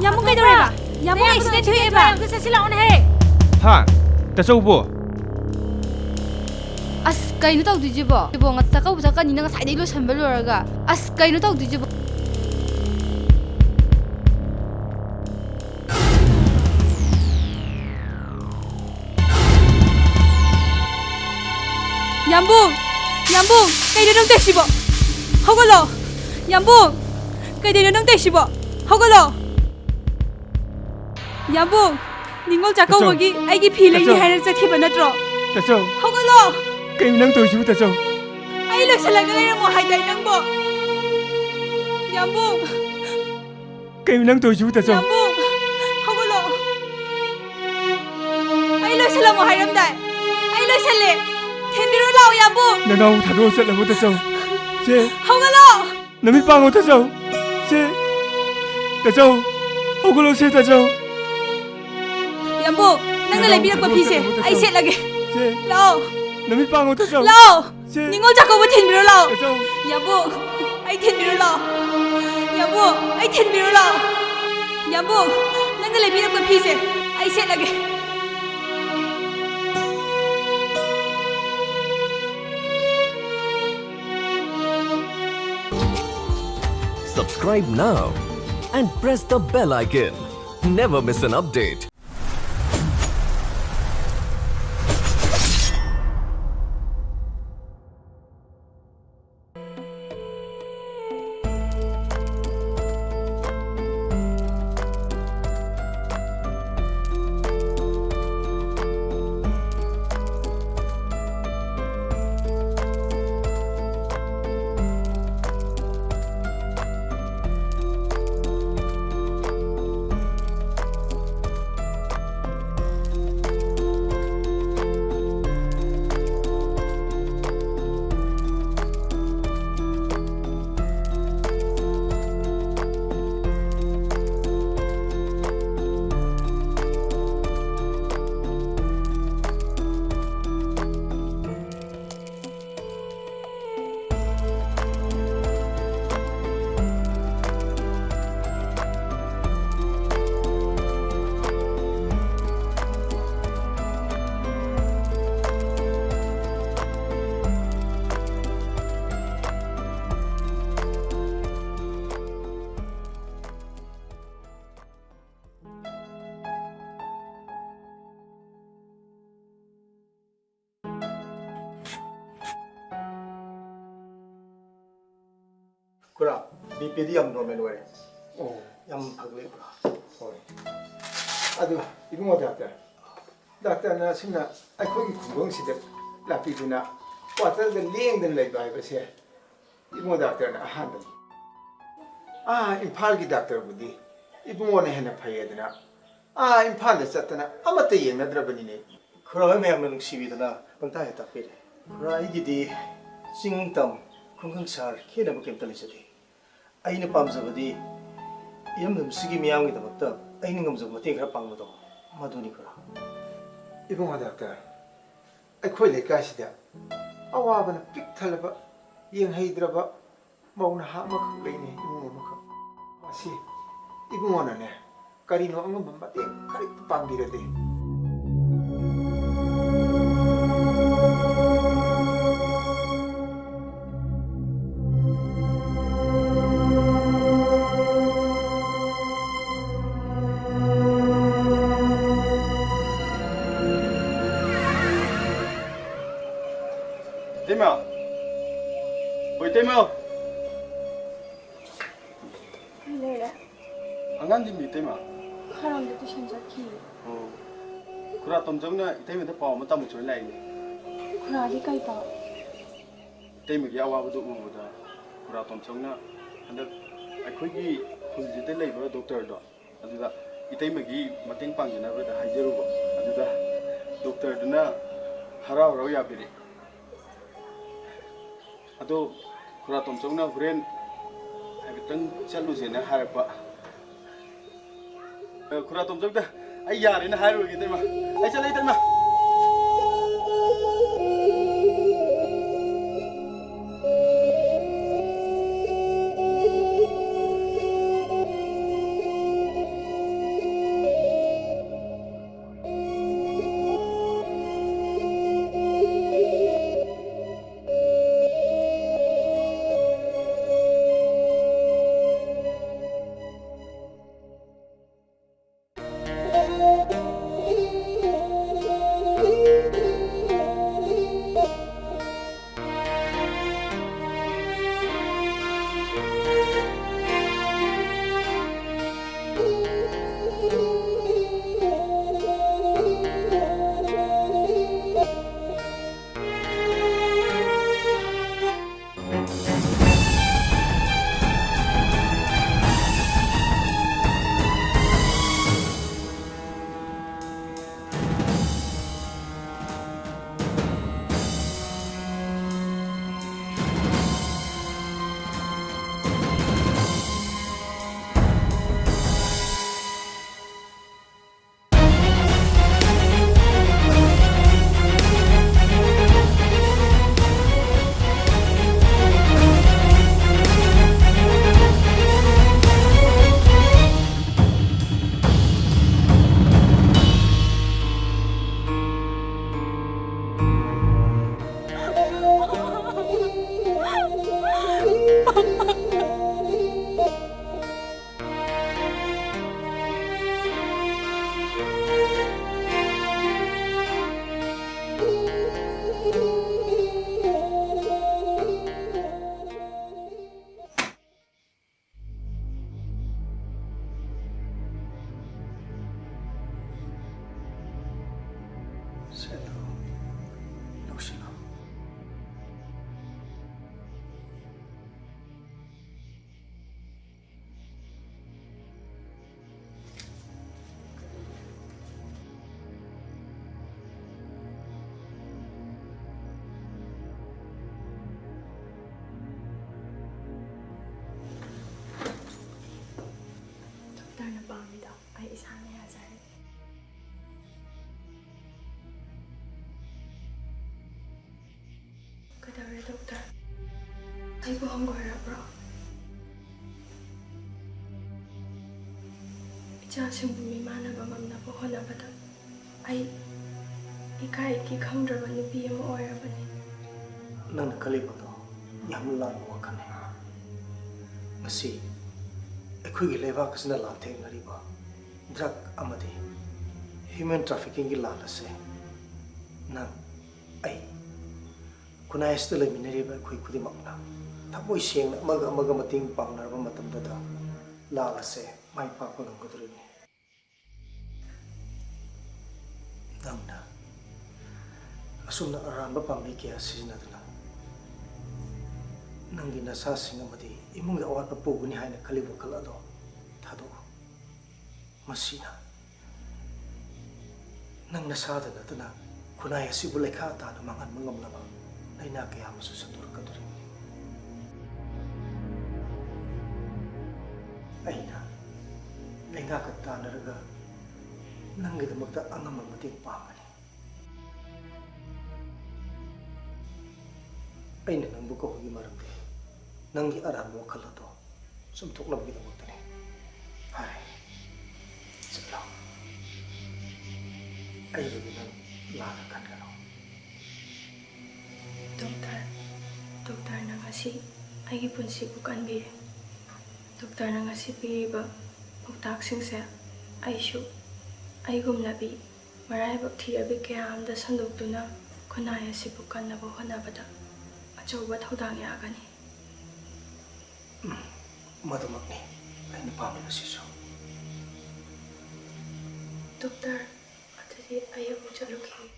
ꯌꯥꯝꯕꯨꯡ ꯑꯇꯣꯝꯕ! ꯀꯩꯗꯧꯔꯦꯕ? ꯌꯥꯝꯕꯨꯡ ꯅꯌꯥꯝꯕꯗꯣ ꯑꯦꯛꯁꯤꯗꯦꯟ ꯊꯣꯛꯑꯦꯕ꯫ ꯑꯝꯇ ꯆꯠꯁꯤ ꯂꯥꯛꯑꯣꯅꯦꯍꯦ꯫ ꯍꯥ? ꯇꯥꯆꯧꯕꯨ? ꯑꯁ, ꯀꯩꯅꯣ ꯇꯧꯗꯣꯏꯁꯤꯕꯣ? ꯏꯕꯣ, ꯉ-, ꯆꯥꯛꯀꯧꯕ ꯆꯠꯀꯅꯤꯅ ꯉꯁꯥꯏꯗꯩ ꯂꯣꯏꯁꯟꯕ ꯂꯣꯏꯔꯒ꯫ ꯑꯁ, ꯀꯩꯅꯣ ꯇꯧꯗꯣꯏꯁꯤꯕꯣ? ꯌꯥꯝꯕꯨꯡ! ꯌꯥꯝꯕꯨꯡ! ꯀꯩꯅꯣ ꯅꯪ ꯇꯧꯏꯁꯤꯕꯣ? ꯍꯧꯒꯠꯂꯣ! ꯌꯥꯝꯕꯨꯡ! ꯀꯩꯗꯧꯔꯤꯅꯣ ꯅꯪ ꯇꯧꯏꯁꯤꯕꯣ? ꯍꯧꯒꯠꯂꯣ! ꯌꯥꯝꯕꯨꯡ! ꯅꯤꯉꯣꯜ ꯆꯥꯛꯀꯧꯕꯒꯤ ꯑꯩꯒꯤ ꯐꯤ ꯂꯩꯅꯤ ꯇꯥꯆꯧ! ꯍꯥꯏꯔ ꯆꯠꯈꯤꯕ ꯅꯠꯇ꯭ꯔꯣ? ꯇꯥꯆꯧ! ꯍꯧꯒꯠꯂꯣ! ꯀꯩꯅꯣ ꯅꯪ ꯇꯧꯏꯁꯤꯕꯨ, ꯇꯥꯆꯧ? ꯑꯩ ꯂꯣꯏꯁꯜꯂꯒ ꯂꯩꯔꯝꯃꯣ ꯍꯥꯏꯗꯥꯏ ꯅꯪꯕꯣ? ꯌꯥꯝꯕꯨꯡ! ꯀꯩꯅꯣ ꯅꯪ ꯇꯧꯏꯁꯤꯕꯨ, ꯇꯥꯆꯧ? ꯌꯥꯝꯕꯨꯡ! ꯍꯧꯒꯠꯂꯣ! ꯑꯩ ꯂꯣꯏꯁꯜꯂꯝꯃꯣ ꯍꯥꯏꯔꯝꯗꯥꯏ? ꯑꯩ ꯂꯣꯏꯁꯜꯂꯦ! ꯊꯤꯟꯕꯤꯔꯣ ꯂꯥꯛꯑꯣ, ꯌꯥꯝꯕꯨꯡ! ꯅꯅꯥꯎ ꯊꯥꯗꯣꯛꯑ ꯆꯠꯂꯕꯣ, ꯇꯥꯆꯧ? ꯆꯦ! ꯍꯧꯒꯠꯂꯣ! ꯅꯃꯤꯠ ꯄꯥꯡꯉꯣ, ꯇꯥꯆꯧ! ꯆꯦ! ꯇꯥꯆꯧ! ꯍꯧꯒꯠꯂꯣ, ꯁꯦ, ꯇꯥꯆꯧ! ꯌꯥꯝꯕꯨꯡ, ꯅꯪꯅ ꯅꯅꯥꯎ ꯂꯩꯕꯤꯔꯛꯄ ꯊꯥꯗꯣꯛꯑ ꯐꯤꯁꯦ ꯆꯠꯂꯕꯣ, ꯑꯩ ꯇꯥꯆꯧ? ꯁꯦꯠꯂꯒꯦ꯫ ꯆꯦ! ꯂꯥꯛꯑꯣ! ꯅꯃꯤꯠ ꯄꯥꯡꯉꯣ, ꯇꯥꯆꯧ! ꯂꯥꯛꯑꯣ! ꯆꯦ! ꯅꯤꯉꯣꯜ ꯆꯥꯛꯀꯧꯕ ꯊꯤꯟꯕꯤꯔꯣ ꯂꯥꯛꯑꯣ! ꯇꯥꯆꯧ! ꯌꯥꯝꯕꯨꯡ, ꯑꯩ ꯊꯤꯟꯕꯤꯔꯣ ꯂꯥꯛꯑꯣ! ꯌꯥꯝꯕꯨꯡ, ꯑꯩ ꯊꯤꯟꯕꯤꯔꯣ ꯂꯥꯛꯑꯣ! ꯌꯥꯝꯕꯨꯡ, ꯅꯪꯅ ꯂꯩꯕꯤꯔꯛꯄ ꯐꯤꯁꯦ ꯑꯩ ꯁꯦꯠꯂꯒꯦ꯫ Subscribe now and press the bell icon. Never miss an update. ꯄꯨꯔꯥ ꯕꯤ ꯄꯤꯗꯤ ꯌꯥꯝ ꯅꯣꯔꯃꯦꯜ ꯑꯣꯏꯔꯦ꯫ ꯑꯣ꯫ ꯌꯥꯝ ꯐꯒꯠꯂꯦ ꯄꯨꯔꯥ꯫ ꯍꯣꯏ꯫ ꯑꯗꯨ ꯏꯕꯨꯡꯉꯣ ꯗꯥꯛꯇꯔ, ꯗꯥꯛꯇꯔꯅ ꯑꯁꯨꯝꯅ ꯑꯩꯈꯣꯏꯒꯤ ꯈꯨꯡꯒꯪꯁꯤꯗ ꯂꯥꯛꯄꯤꯗꯨꯅ ꯀ꯭ꯋꯥꯇꯔꯗ ꯂꯦꯡꯗꯅ ꯂꯩꯕ ꯍꯥꯏꯕꯁꯦ ꯏꯕꯨꯡꯉꯣ ꯗꯥꯛꯇꯔꯅ ꯑꯍꯥꯟꯕꯅꯤ꯫ ꯑꯥ ꯏꯝꯐꯥꯜꯒꯤ ꯗꯥꯛꯇꯔꯕꯨꯗꯤ ꯏꯕꯨꯡꯉꯣꯅ ꯍꯦꯟꯅ ꯐꯩꯌꯦꯗꯅ ꯑꯥ ꯏꯝꯐꯥꯜꯗ ꯆꯠꯇꯅ ꯑꯃꯠꯇ ꯌꯦꯡꯅꯗ꯭ꯔꯕꯅꯤꯅꯦ꯫ ꯈꯨꯔꯥ ꯍꯣꯏ ꯃꯌꯥꯝꯅ ꯅꯨꯡꯁꯤꯕꯤꯗꯅ ꯄꯪꯇꯥꯛ ꯍꯦꯛ ꯇꯥꯛꯄꯤꯔꯦ꯫ ꯈꯨꯔꯥ ꯑꯩꯒꯤꯗꯤ ꯆꯤꯡ ꯇꯝ ꯈꯨꯡꯒꯪ ꯁꯍꯔ ꯈꯦꯠꯅꯕ ꯀꯩꯝꯇ ꯂꯩꯖꯗꯦ꯫ ꯑꯩꯅ ꯄꯥꯝꯖꯕꯗꯤ ꯏꯔꯝꯗꯝꯁꯤꯒꯤ ꯃꯤꯌꯥꯝꯒꯤꯗꯃꯛꯇ ꯑꯩꯅ ꯉꯝꯖꯕ ꯃꯇꯦꯡ ꯈꯔ ꯄꯥꯡꯕꯗꯣ ꯃꯗꯨꯅꯤ ꯈꯨꯔꯥ꯫ ꯏꯕꯨꯡꯉꯣ ꯗꯥꯛꯇꯔ, ꯑꯩꯈꯣꯏ ꯂꯩꯀꯥꯏꯁꯤꯗ ꯑꯋꯥꯕꯅ ꯄꯤꯛ ꯊꯜꯂꯕ ꯌꯦꯡꯍꯩꯗ꯭ꯔꯕ ꯃꯧ ꯅꯍꯥ ꯑꯃꯈꯛ ꯂꯩꯅꯦ, ꯏꯃꯨꯡ ꯑꯃꯈꯛ꯫ ꯃꯁꯤ ꯏꯕꯨꯡꯉꯣꯅꯅꯦ ꯀꯔꯤꯅꯣ ꯑꯉꯝꯕ ꯃꯇꯦꯡ ꯈꯔ ꯄꯥꯡꯕꯤꯔꯗꯤ꯫ ꯏꯇꯩꯃ! ꯍꯣꯏ, ꯏꯇꯩꯃ! ꯀꯩ ꯂꯩꯔꯦ? ꯑꯉꯥꯡꯗꯤ ꯃꯤ ꯏꯇꯩꯃ? ꯈꯔꯝꯗ ꯇꯨꯏꯁꯟ ꯆꯠꯈꯤ꯫ ꯑꯣ, ꯈꯨꯔꯥ ꯇꯣꯝꯆꯧꯅ ꯏꯇꯩꯃꯗ ꯄꯥꯎ ꯑꯃ ꯇꯝꯃꯨꯁꯣꯏꯅ ꯂꯥꯛꯏꯅꯦ꯫ ꯈꯨꯔꯥꯒꯤ ꯀꯩ ꯄꯥꯎ? ꯏꯇꯩꯃꯒꯤ ꯑꯋꯥꯕꯗꯨ ꯎꯕꯗ ꯈꯨꯔꯥ ꯇꯣꯝꯆꯧꯅ ꯍꯟꯗꯛ ꯑꯩꯈꯣꯏꯒꯤ ꯈꯨꯜꯁꯤꯗ ꯂꯩꯕ ꯗꯣꯛꯇꯔꯗꯣ, ꯑꯗꯨꯗ ꯏꯇꯩꯃꯒꯤ ꯃꯇꯦꯡ ꯄꯥꯡꯖꯅꯕꯗ ꯍꯥꯏꯖꯔꯨꯕ꯫ ꯑꯗꯨꯗ ꯗꯣꯛꯇꯔꯗꯨꯅ ꯍꯔꯥꯎ ꯍꯔꯥꯎ ꯌꯥꯕꯤꯔꯦ꯫ ꯑꯗꯣ ꯈꯨꯔꯥ ꯇꯣꯝꯆꯧꯅ ꯍꯣꯔꯦꯟ ꯍꯥꯏꯐꯦꯠꯇꯪ ꯆꯠꯂꯨꯁꯦꯅ ꯍꯥꯏꯔꯛꯄ꯫ ꯑ, ꯈꯨꯔꯥ ꯇꯣꯝꯆꯧꯗ ꯑꯩ ꯌꯥꯔꯦꯅ ꯍꯥꯏꯔꯨꯔꯒꯦ, ꯏꯇꯩꯃ꯫ ꯑꯩ ꯆꯠꯂꯦ, ꯏꯇꯩꯃ꯫ ꯑꯩ ꯏꯁꯥꯅ ꯌꯥꯖꯔꯒꯦ꯫ ꯀꯩꯗꯧꯔꯦ, ꯗꯣꯛꯇꯔ? ꯑꯩꯕꯨ ꯍꯪꯒꯣꯏꯔꯕ꯭ꯔꯣ? ꯏꯆꯥꯁꯤꯡꯕꯨ ꯃꯤꯃꯥꯟꯅꯕ ꯉꯝꯅꯕ ꯍꯣꯠꯅꯕꯗ ꯑꯩ ꯏꯀꯥꯏ ꯏꯀꯤ ꯈꯪꯗ꯭ꯔꯕ ꯅꯨꯄꯤ ꯑꯃ ꯑꯣꯏꯔꯕꯅꯤ꯫ ꯅꯪꯅ ꯈꯜꯂꯤꯕꯗꯣ ꯌꯥꯝꯅ ꯂꯥꯟꯕ ꯋꯥꯈꯜꯅꯤ꯫ ꯉꯁꯤ ꯑꯩꯈꯣꯏꯒꯤ ꯂꯩꯕꯥꯛ ꯑꯁꯤꯅ ꯂꯥꯟꯊꯦꯡꯅꯔꯤꯕ drug ꯑꯃꯗꯤ human traffickingꯒꯤ ꯂꯥꯟ ꯑꯁꯦ ꯅꯪ, ꯑꯩ, ꯈꯨꯟꯅꯥꯏ ꯑꯁꯤꯗ ꯂꯩꯃꯤꯟꯅꯔꯤꯕ ꯑꯩꯈꯣꯏ ꯈꯨꯗꯤꯡꯃꯛꯅ ꯊꯃꯣꯏ ꯁꯦꯡꯅ ꯑꯃꯒ ꯑꯃꯒ ꯃꯇꯦꯡ ꯄꯥꯡꯅꯔꯕ ꯃꯇꯝꯗꯗ ꯂꯥꯟ ꯑꯁꯦ ꯃꯥꯏ ꯄꯥꯛꯄ ꯉꯝꯒꯗꯧꯔꯤꯕꯅꯤ꯫ ꯅꯪꯅ ꯑꯁꯨꯝꯅ ꯑꯔꯥꯟꯕ ꯄꯥꯝꯕꯩ ꯀꯌꯥ ꯁꯤꯖꯤꯟꯅꯗꯨꯅ ꯅꯪꯒꯤ ꯅꯁꯥꯁꯤꯡ ꯑꯃꯗꯤ ꯏꯃꯨꯡꯒꯤ ꯑꯋꯥꯠꯄ ꯄꯨꯒꯅꯤ ꯍꯥꯏꯅ ꯈꯜꯂꯤꯕ ꯋꯥꯈꯜ ꯑꯗꯣ ꯊꯥꯗꯣꯛꯎ꯫ ꯃꯁꯤꯅ ꯅꯪ ꯅꯁꯥꯗ ꯅꯠꯇꯅ ꯈꯨꯟꯅꯥꯏ ꯑꯁꯤꯕꯨ ꯂꯩꯈꯥ ꯇꯥꯅ ꯃꯥꯡꯍꯟꯕ ꯉꯝꯂꯕ ꯂꯥꯏꯅꯥ ꯀꯌꯥ ꯑꯃꯁꯨ ꯁꯟꯗꯣꯔꯛꯀꯗꯧꯔꯤꯕꯅꯤ꯫ ꯑꯩꯅ ꯂꯩꯉꯥꯛꯀ ꯇꯥꯟꯅꯔꯒ ꯅꯪꯒꯤꯗꯃꯛꯇ ꯑꯉꯝꯕ ꯃꯇꯦꯡ ꯄꯥꯡꯒꯅꯤ꯫ ꯑꯩꯅ ꯅꯪꯕꯨ ꯀꯧꯕꯒꯤ ꯃꯔꯝꯗꯤ ꯅꯪꯒꯤ ꯑꯔꯥꯟꯕ ꯋꯥꯈꯜ ꯑꯗꯣ ꯆꯨꯝꯊꯣꯛꯅꯕꯒꯤꯗꯃꯛꯇꯅꯤ꯫ ꯐꯔꯦ, ꯆꯠꯂꯣ꯫ ꯑꯩꯕꯨꯗꯤ ꯅꯪ ꯂꯥꯟꯅ ꯈꯟꯒꯅꯨ꯫ ꯗꯣꯛꯇꯔ, ꯗꯣꯛꯇꯔꯅ ꯉꯁꯤ ꯑꯩꯒꯤ ꯄꯨꯟꯁꯤꯕꯨ ꯀꯟꯕꯤꯔꯦ꯫ ꯗꯣꯛꯇꯔꯅ ꯉꯁꯤ ꯄꯤꯔꯤꯕ ꯄꯥꯎꯇꯥꯛꯁꯤꯡꯁꯦ ꯑꯩꯁꯨ ꯑꯩꯒꯨꯝꯂꯕꯤ ꯃꯔꯥꯏꯕꯛ ꯊꯤꯔꯕꯤ ꯀꯌꯥ ꯑꯃꯗ ꯁꯟꯗꯣꯛꯇꯨꯅ ꯈꯨꯟꯅꯥꯏ ꯑꯁꯤꯕꯨ ꯀꯟꯅꯕ ꯍꯣꯠꯅꯕꯗ ꯑꯆꯧꯕ ꯊꯧꯗꯥꯡ ꯌꯥꯒꯅꯤ꯫ ꯎꯝ, ꯃꯗꯨꯃꯛꯅꯤ ꯑꯩꯅ ꯄꯥꯝꯂꯤꯕꯁꯤꯁꯨ꯫ ꯗꯣꯛꯇꯔ, ꯑꯗꯨꯗꯤ ꯑꯩ ꯑꯃꯨꯛ ꯆꯠꯂꯨꯈꯤꯒꯦ꯫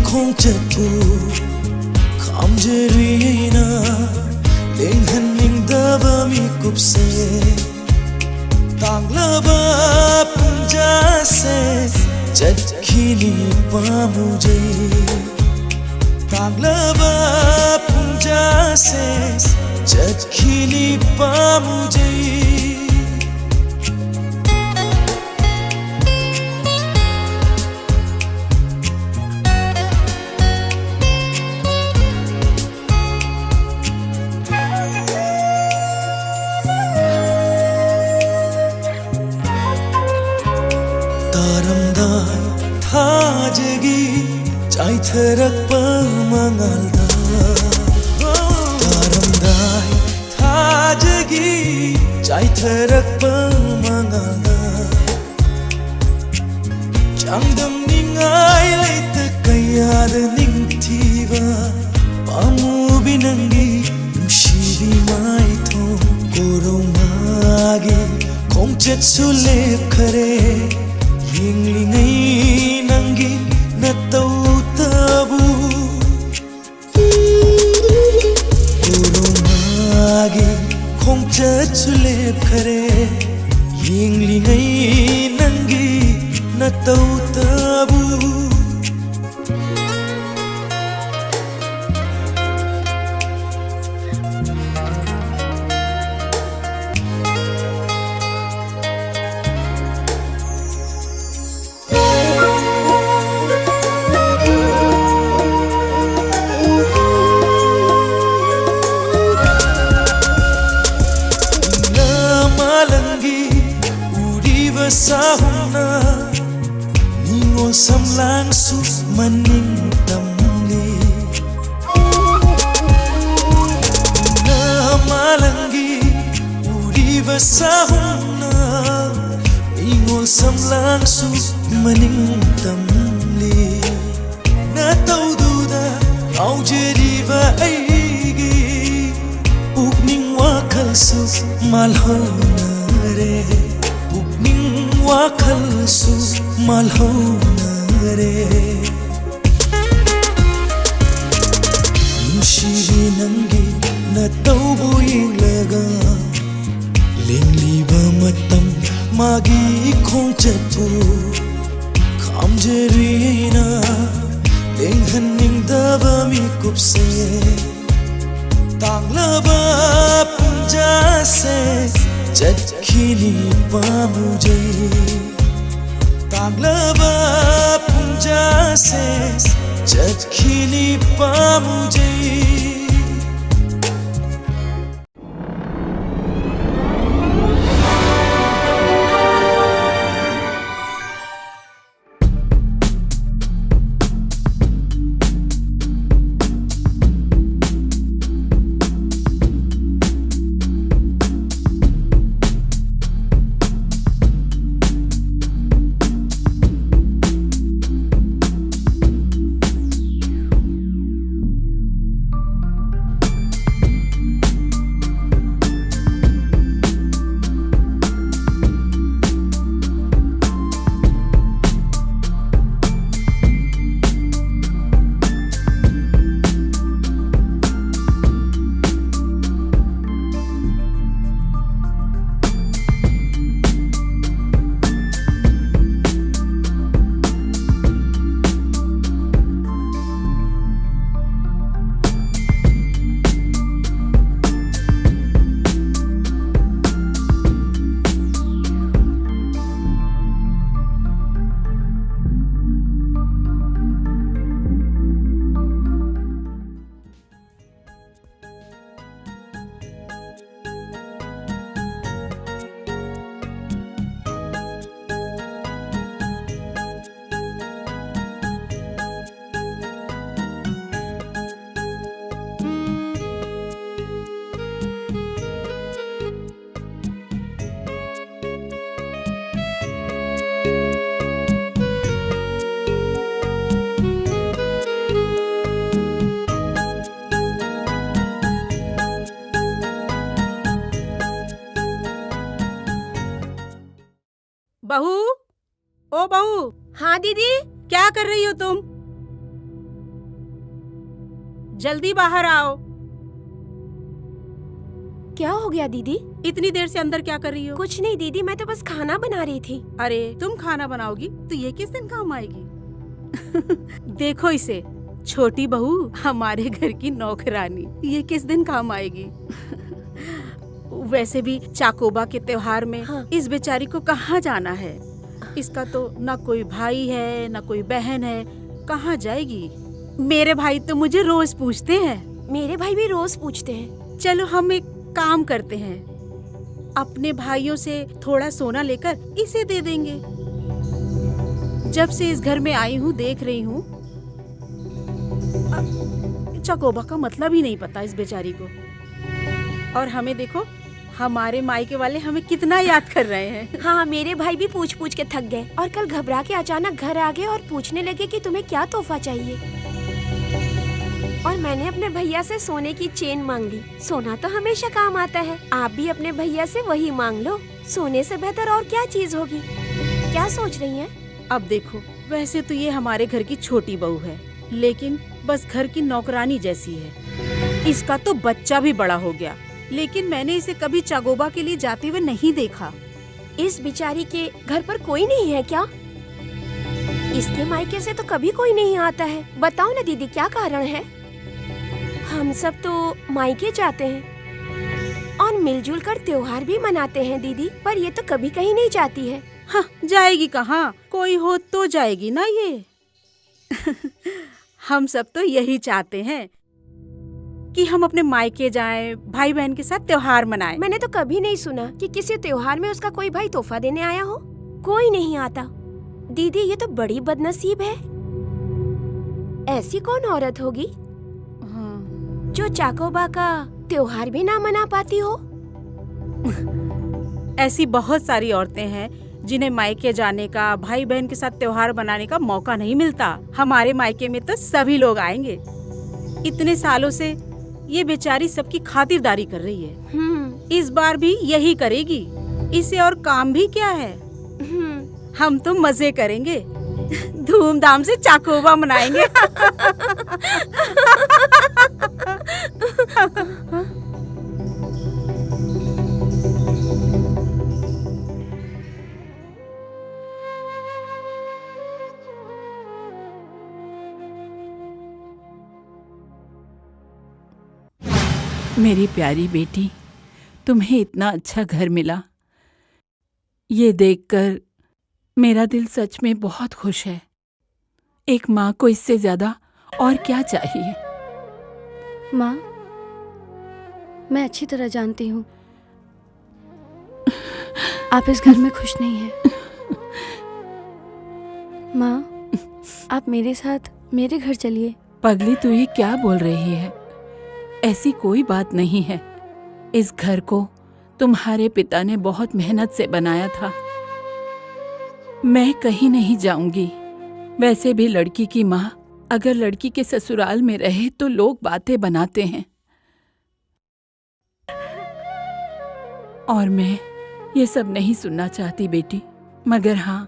ꯈꯣꯡꯆꯠꯄꯨ ꯈꯥꯝꯖꯔꯤꯅ ꯂꯦꯡꯍꯟꯅꯤꯡꯗꯕ ꯃꯤꯀꯨꯞꯁꯦ꯫ ꯇꯥꯡꯂꯕ ꯄꯨꯡꯖꯥꯁꯦ ꯆꯠꯈꯤꯅꯤ ꯄꯥꯝꯃꯨꯖꯩ꯫ ꯇꯥꯡꯂꯕ ꯄꯨꯡꯖꯥꯁꯦ ꯆꯠꯈꯤꯅꯤ ꯄꯥꯝꯃꯨꯖꯩ꯫ ꯇꯥꯔꯝꯗꯥꯏ ꯊꯥꯖꯒꯤ ꯆꯥꯏꯊꯔꯛꯄ ꯃꯉꯥꯜꯗ, ꯇꯥꯔꯝꯗꯥꯏ ꯊꯥꯖꯒꯤ ꯆꯥꯏꯊꯔꯛꯄ ꯃꯉꯥꯜꯗ, ꯆꯥꯡꯗꯝꯅꯤꯡꯉꯥꯏ ꯂꯩꯇ ꯀꯌꯥꯗ ꯅꯤꯡꯊꯤꯕ ꯄꯥꯝꯃꯨꯕꯤ ꯅꯪꯒꯤ ꯅꯨꯡꯁꯤꯕꯤ ꯃꯥꯏꯊꯣꯡ꯫ ꯀꯣꯔꯣꯅꯥꯒꯤ ꯈꯣꯡꯆꯠꯁꯨ ꯂꯦꯞꯈꯔꯦ, ꯌꯦꯡꯂꯤꯉꯩ ꯅꯪꯒꯤ ꯅꯇꯧꯇꯕꯨ꯫ ꯀꯣꯔꯣꯅꯥꯒꯤ ꯈꯣꯡꯆꯠꯁꯨ ꯂꯦꯞꯈꯔꯦ, ꯌꯦꯡꯂꯤꯉꯩ ꯅꯪꯒꯤ ꯅꯇꯧꯇꯕꯨ꯫ ꯃꯥꯂꯪꯒꯤ ꯎꯔꯤꯕ ꯁꯥꯍꯨꯝꯅ ꯅꯤꯉꯣꯜ ꯁꯝꯂꯥꯡꯁꯨ ꯃꯅꯤꯡ ꯇꯝꯂꯤ꯫ ꯃꯥꯂꯪꯒꯤ ꯎꯔꯤꯕ ꯁꯥꯍꯨꯝꯅ ꯅꯤꯉꯣꯜ ꯁꯝꯂꯥꯡꯁꯨ ꯃꯅꯤꯡ ꯇꯝꯂꯤ꯫ ꯅꯇꯧꯗꯨꯗ ꯉꯥꯎꯖꯔꯤꯕ ꯑꯩꯒꯤ ꯄꯨꯛꯅꯤꯡ ꯋꯥꯈꯜꯁꯨ ꯃꯥꯜꯍꯧꯅꯔꯦ, ꯄꯨꯛꯅꯤꯡ ꯋꯥꯈꯜꯁꯨ ꯃꯥꯜꯍꯧꯅꯔꯦ꯫ ꯅꯨꯡꯁꯤꯕꯤ ꯅꯪꯒꯤ ꯅꯇꯧꯕꯨ ꯌꯦꯡꯂꯒ ꯂꯦꯡꯂꯤꯕ ꯃꯇꯝ ꯃꯥꯒꯤ ꯈꯣꯡꯆꯠꯄꯨ ꯈꯥꯝꯖꯔꯤ ꯑꯩꯅ ꯂꯦꯡꯍꯟꯅꯤꯡꯗꯕ ꯃꯤꯀꯨꯞꯁꯦ꯫ ꯇꯥꯡꯂꯕ ꯄꯨꯡꯖꯥꯁꯦ ꯆꯠꯈꯤꯅꯤ ꯄꯥꯝꯃꯨꯖꯩ꯫ ꯇꯥꯡꯂꯕ ꯄꯨꯡꯖꯥꯁꯦ ꯆꯠꯈꯤꯅꯤ ꯄꯥꯝꯃꯨꯖꯩ꯫ बहू, ओ बहू। हाँ दीदी। क्या कर रही हो तुम? जल्दी बाहर आओ। क्या हो गया दीदी? इतनी देर से अंदर क्या कर रही हो? कुछ नहीं दीदी, मैं तो बस खाना बना रही थी। अरे, तुम खाना बनाओगी तो ये किस दिन काम आएगी? देखो इसे, छोटी बहू, हमारे घर की नौकरानी, ये किस दिन काम आएगी? वैसे भी चाकोबा के त्योहार में हाँ। इस बेचारी को कहाँ जाना है? इसका तो ना कोई भाई है, ना कोई बहन है, कहाँ जाएगी? मेरे भाई तो मुझे रोज पूछते हैं। मेरे भाई भी रोज पूछते हैं। चलो, हम एक काम करते हैं, अपने भाइयों से थोड़ा सोना लेकर इसे दे देंगे। जब से इस घर में आई हूँ, देख रही हूँ, अ, चकोबा का मतलब ही नहीं पता इस बेचारी को। और हमें देखो, हमारे मायके वाले हमें कितना याद कर रहे हैं। हाँ, मेरे भाई भी पूछ पूछ के थक गए और कल घबरा के अचानक घर आ गए और पूछने लगे कि तुम्हें क्या तोहफा चाहिए। और मैंने अपने भैया से सोने की चेन मांग ली। सोना तो हमेशा काम आता है, आप भी अपने भैया से वही मांग लो। सोने से बेहतर और क्या चीज होगी? क्या सोच रही हैं? अब देखो, वैसे तो ये हमारे घर की छोटी बहू है, लेकिन बस घर की नौकरानी जैसी है। इसका तो बच्चा भी बड़ा हो गया, लेकिन मैंने इसे कभी चाकोबा के लिए जाते हुए नहीं देखा। इस बेचारी के घर पर कोई नहीं है क्या? इसके मायके से तो कभी कोई नहीं आता है। बताओ ना दीदी, क्या कारण है? हम सब तो मायके जाते हैं और मिलजुल कर त्योहार भी मनाते हैं दीदी, पर ये तो कभी कहीं नहीं जाती है। हाँ, जाएगी कहाँ? कोई हो तो जाएगी ना ये। हम सब तो यही चाहते हैं कि हम अपने मायके जाएं, भाई बहन के साथ त्योहार मनाएं। मैंने तो कभी नहीं सुना कि किसी त्योहार में उसका कोई भाई तोहफा देने आया हो। कोई नहीं आता। दीदी, ये तो बड़ी बदनसीब है। ऐसी कौन औरत होगी हाँ। जो चाकोबा का त्योहार भी ना मना पाती हो? ऐसी बहुत सारी औरतें हैं जिन्हें मायके जाने का, भाई बहन के साथ त्योहार मनाने का मौका नहीं मिलता। हमारे मायके में तो सभी लोग आएंगे। इतने सालों से ये बेचारी सबकी खातिरदारी कर रही है। हम्म। इस बार भी यही करेगी। इसे और काम भी क्या है? हम्म। हम तो मजे करेंगे। धूमधाम से चाकोबा मनाएंगे। मेरी प्यारी बेटी, तुम्हें इतना अच्छा घर मिला। ये देखकर मेरा दिल सच में बहुत खुश है। एक माँ को इससे ज्यादा और क्या चाहिए? माँ, मैं अच्छी तरह जानती हूँ, आप इस घर में खुश नहीं हैं। माँ, आप मेरे साथ मेरे घर चलिए। पगली, तू ये क्या बोल रही है? ऐसी कोई बात नहीं है। इस घर को तुम्हारे पिता ने बहुत मेहनत से बनाया था। मैं कहीं नहीं जाऊंगी। वैसे भी लड़की की माँ अगर लड़की के ससुराल में रहे तो लोग बातें बनाते हैं। और मैं ये सब नहीं सुनना चाहती बेटी, मगर हाँ,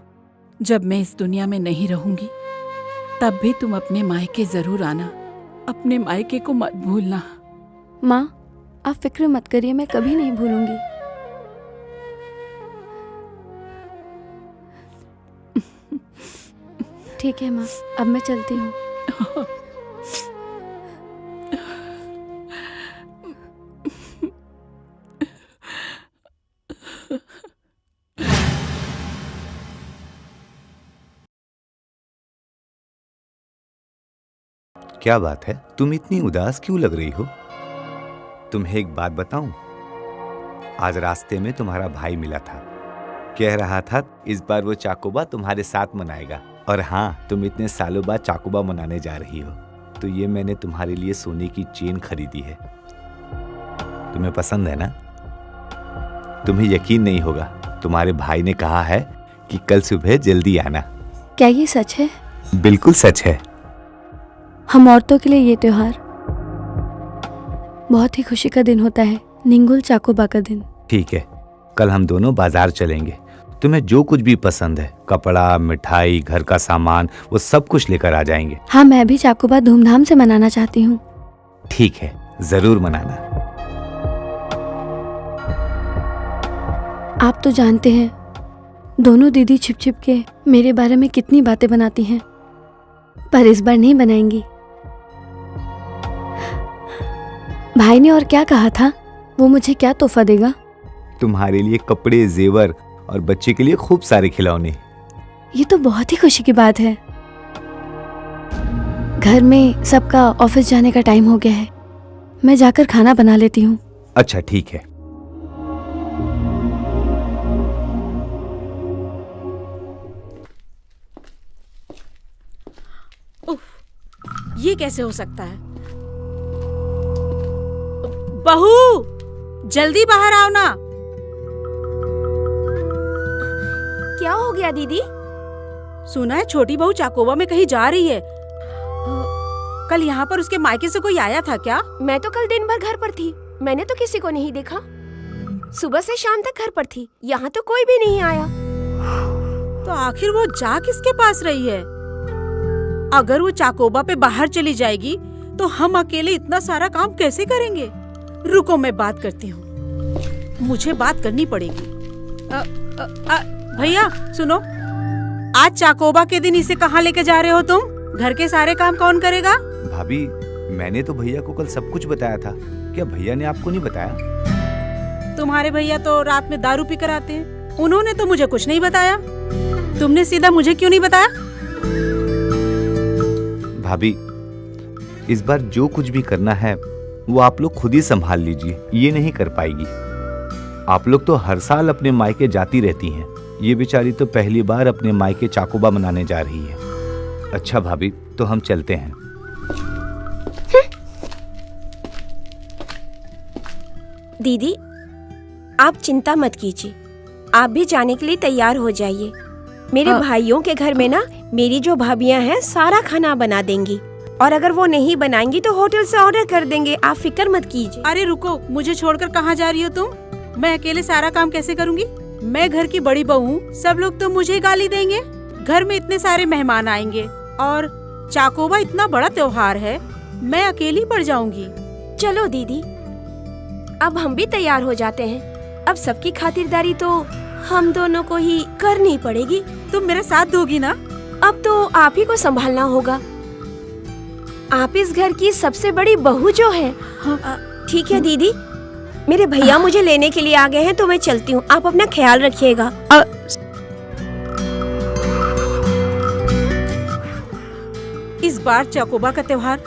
जब मैं इस दुनिया में नहीं रहूंगी, तब भी तुम अपने मायके जरूर आना। अपने मायके को मत भूलना। माँ, आप फिक्र मत करिए, मैं कभी नहीं भूलूंगी। ठीक है माँ, अब मैं चलती हूँ। क्या बात है, तुम इतनी उदास क्यों लग रही हो? तुम्हें एक बात बताऊं, आज रास्ते में तुम्हारा भाई मिला था, कह रहा था इस बार वो चाकोबा तुम्हारे साथ मनाएगा। और हाँ, तुम इतने सालों बाद चाकोबा मनाने जा रही हो, तो ये मैंने तुम्हारे लिए सोने की चेन खरीदी है। तुम्हें पसंद है ना? तुम्हें यकीन नहीं होगा, तुम्हारे भाई ने कहा है कि कल सुबह जल्दी आना। क्या ये सच है? बिल्कुल सच है। हम औरतों के लिए ये त्योहार बहुत ही खुशी का दिन होता है, निंगुल चाकोबा का दिन। ठीक है, कल हम दोनों बाजार चलेंगे। तुम्हें जो कुछ भी पसंद है, कपड़ा, मिठाई, घर का सामान, वो सब कुछ लेकर आ जाएंगे। हाँ, मैं भी चाकोबा धूमधाम से मनाना चाहती हूँ। ठीक है, जरूर मनाना। आप तो जानते हैं, दोनों दीदी छिप छिप के मेरे बारे में कितनी बातें बनाती हैं, पर इस बार नहीं बनाएंगी। भाई ने और क्या कहा था, वो मुझे क्या तोहफा देगा? तुम्हारे लिए कपड़े, जेवर और बच्चे के लिए खूब सारे खिलौने। ये तो बहुत ही खुशी की बात है। घर में सबका ऑफिस जाने का टाइम हो गया है, मैं जाकर खाना बना लेती हूँ। अच्छा, ठीक है। उफ, ये कैसे हो सकता है? बहू, जल्दी बाहर आओ ना। क्या हो गया दीदी? सुना है छोटी बहू चाकोबा में कहीं जा रही है। कल यहाँ पर उसके मायके से कोई आया था क्या? मैं तो कल दिन भर घर पर थी, मैंने तो किसी को नहीं देखा। सुबह से शाम तक घर पर थी, यहाँ तो कोई भी नहीं आया। तो आखिर वो जा किसके पास रही है? अगर वो चाकोबा पे बाहर चली जाएगी तो हम अकेले इतना सारा काम कैसे करेंगे? रुको, मैं बात करती हूँ, मुझे बात करनी पड़ेगी। अ, अ, अ, भैया सुनो, आज चाकोबा के दिन इसे कहाँ लेके जा रहे हो तुम? घर के सारे काम कौन करेगा? भाभी, मैंने तो भैया को कल सब कुछ बताया था। क्या भैया ने आपको नहीं बताया? तुम्हारे भैया तो रात में दारू पीकर आते हैं, उन्होंने तो मुझे कुछ नहीं बताया। तुमने सीधा मुझे क्यों नहीं बताया? भाभी, इस बार जो कुछ भी करना है, वो आप लोग खुद ही संभाल लीजिए, ये नहीं कर पाएगी। आप लोग तो हर साल अपने मायके जाती रहती हैं, ये बेचारी तो पहली बार अपने मायके चाकोबा मनाने जा रही है। अच्छा भाभी, तो हम चलते हैं। दीदी, आप चिंता मत कीजिए, आप भी जाने के लिए तैयार हो जाइए। मेरे हाँ। भाइयों के घर में ना, मेरी जो भाभियां हैं, सारा खाना बना देंगी, और अगर वो नहीं बनाएंगी तो होटल से ऑर्डर कर देंगे। आप फिक्र मत कीजिए। अरे रुको, मुझे छोड़कर कहाँ जा रही हो तुम? मैं अकेले सारा काम कैसे करूंगी? मैं घर की बड़ी बहू हूँ, सब लोग तो मुझे गाली देंगे। घर में इतने सारे मेहमान आएंगे और चाकोबा इतना बड़ा त्योहार है, मैं अकेली पड़ जाऊंगी। चलो दीदी, अब हम भी तैयार हो जाते हैं। अब सबकी खातिरदारी तो हम दोनों को ही करनी पड़ेगी। तुम मेरा साथ दोगी ना? अब तो आप ही को संभालना होगा। आप इस घर की सबसे बड़ी बहू जो है। हाँ। अ, ठीक है दीदी, मेरे भैया मुझे लेने के लिए आ गए हैं, तो मैं चलती हूँ। आप अपना ख्याल रखिएगा। अ, इस बार चाकोबा का त्योहार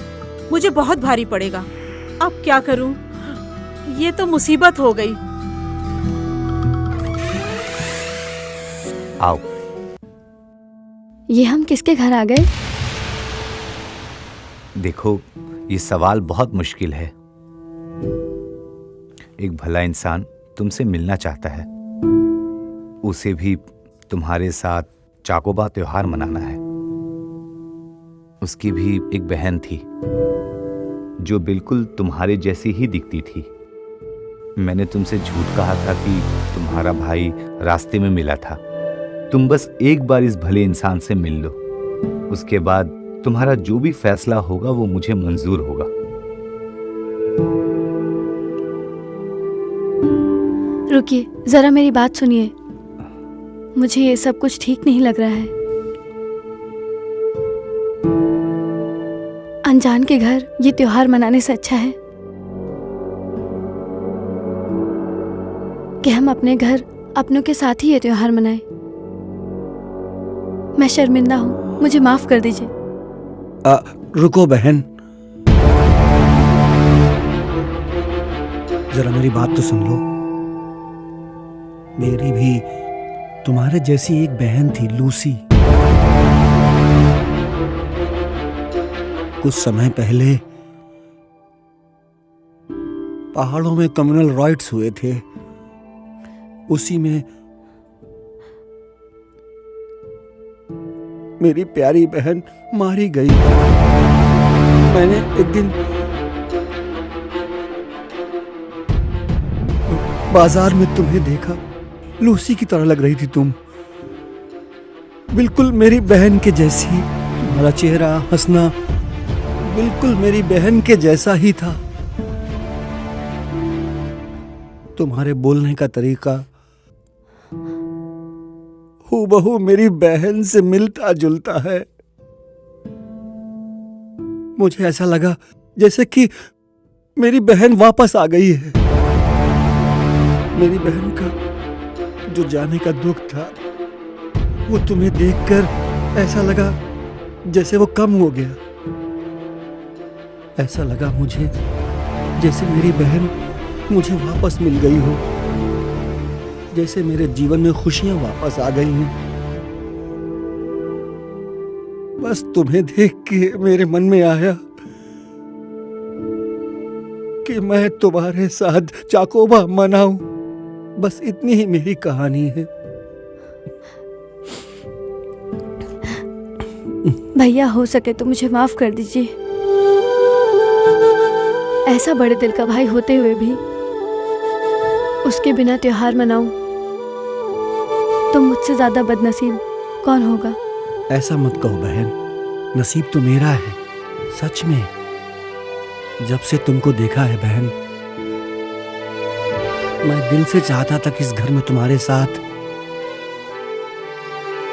मुझे बहुत भारी पड़ेगा। अब क्या करूं? ये तो मुसीबत हो गई। आओ। ये हम किसके घर आ गए? देखो, ये सवाल बहुत मुश्किल है। एक भला इंसान तुमसे मिलना चाहता है। उसे भी तुम्हारे साथ चाकोबा त्योहार मनाना है। उसकी भी एक बहन थी जो बिल्कुल तुम्हारे जैसी ही दिखती थी। मैंने तुमसे झूठ कहा था कि तुम्हारा भाई रास्ते में मिला था। तुम बस एक बार इस भले इंसान से मिल लो, उसके बाद तुम्हारा जो भी फैसला होगा वो मुझे मंजूर होगा। रुकिए, जरा मेरी बात सुनिए। मुझे ये सब कुछ ठीक नहीं लग रहा है। अनजान के घर ये त्योहार मनाने से अच्छा है कि हम अपने घर अपनों के साथ ही ये त्योहार मनाएं। मैं शर्मिंदा हूँ, मुझे माफ कर दीजिए। आ, रुको बहन, जरा मेरी बात तो सुन लो। मेरी भी तुम्हारे जैसी एक बहन थी, लूसी। कुछ समय पहले पहाड़ों में कम्युनल राइट्स हुए थे, उसी में मेरी प्यारी बहन मारी गई। मैंने एक दिन बाजार में तुम्हें देखा। लूसी की तरह लग रही थी तुम। बिल्कुल मेरी बहन के जैसी। तुम्हारा चेहरा, हंसना बिल्कुल मेरी बहन के जैसा ही था। तुम्हारे बोलने का तरीका हूबहू मेरी बहन से मिलता जुलता है। मुझे ऐसा लगा जैसे कि मेरी बहन वापस आ गई है। मेरी बहन का जो जाने का दुख था, वो तुम्हें देखकर ऐसा लगा जैसे वो कम हो गया। ऐसा लगा मुझे जैसे मेरी बहन मुझे वापस मिल गई हो, जैसे मेरे जीवन में खुशियां वापस आ गई हैं। बस तुम्हें देख के मेरे मन में आया कि मैं तुम्हारे साथ चाकोबा मनाऊं। बस इतनी ही मेरी कहानी है। भैया, हो सके तो मुझे माफ कर दीजिए। ऐसा बड़े दिल का भाई होते हुए भी उसके बिना त्योहार मनाऊं, तो मुझसे ज्यादा बदनसीब कौन होगा? ऐसा मत कहो बहन, नसीब तो मेरा है सच में। जब से तुमको देखा है बहन, मैं दिल से चाहता था कि इस घर में तुम्हारे साथ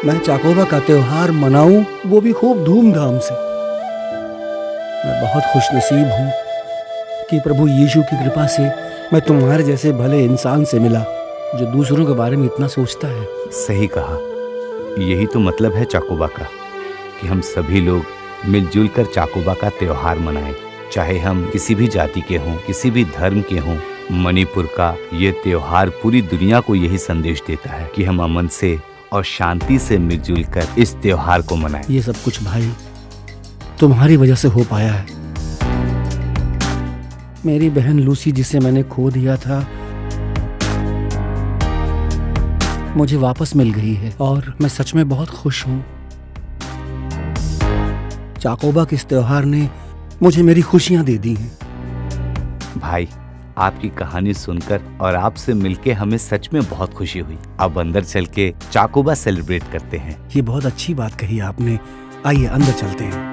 मैं चाकोबा का त्योहार मनाऊं, वो भी खूब धूमधाम से। मैं बहुत खुशनसीब हूं कि प्रभु यीशु की कृपा से मैं तुम्हारे जैसे भले इंसान से मिला, जो दूसरों के बारे में इतना सोचता है। सही कहा। यही तो मतलब है चाकोबा का, कि हम सभी लोग मिलजुल कर चाकोबा का त्योहार मनाएं। चाहे हम किसी भी जाति के हों, किसी भी धर्म के हों, मणिपुर का ये त्योहार पूरी दुनिया को यही संदेश देता है कि हम अमन से और शांति से मिलजुल कर इस त्योहार को मनाएं। ये सब कुछ भाई तुम्हारी वजह से हो पाया है। मेरी बहन लूसी, जिसे मैंने खो दिया था, मुझे वापस मिल गई है और मैं सच में बहुत खुश हूँ। चाकोबा के इस त्योहार ने मुझे मेरी खुशियां दे दी हैं। भाई, आपकी कहानी सुनकर और आपसे मिलके हमें सच में बहुत खुशी हुई। अब अंदर चल के चाकोबा सेलिब्रेट करते हैं। ये बहुत अच्छी बात कही आपने। आइए, अंदर चलते हैं।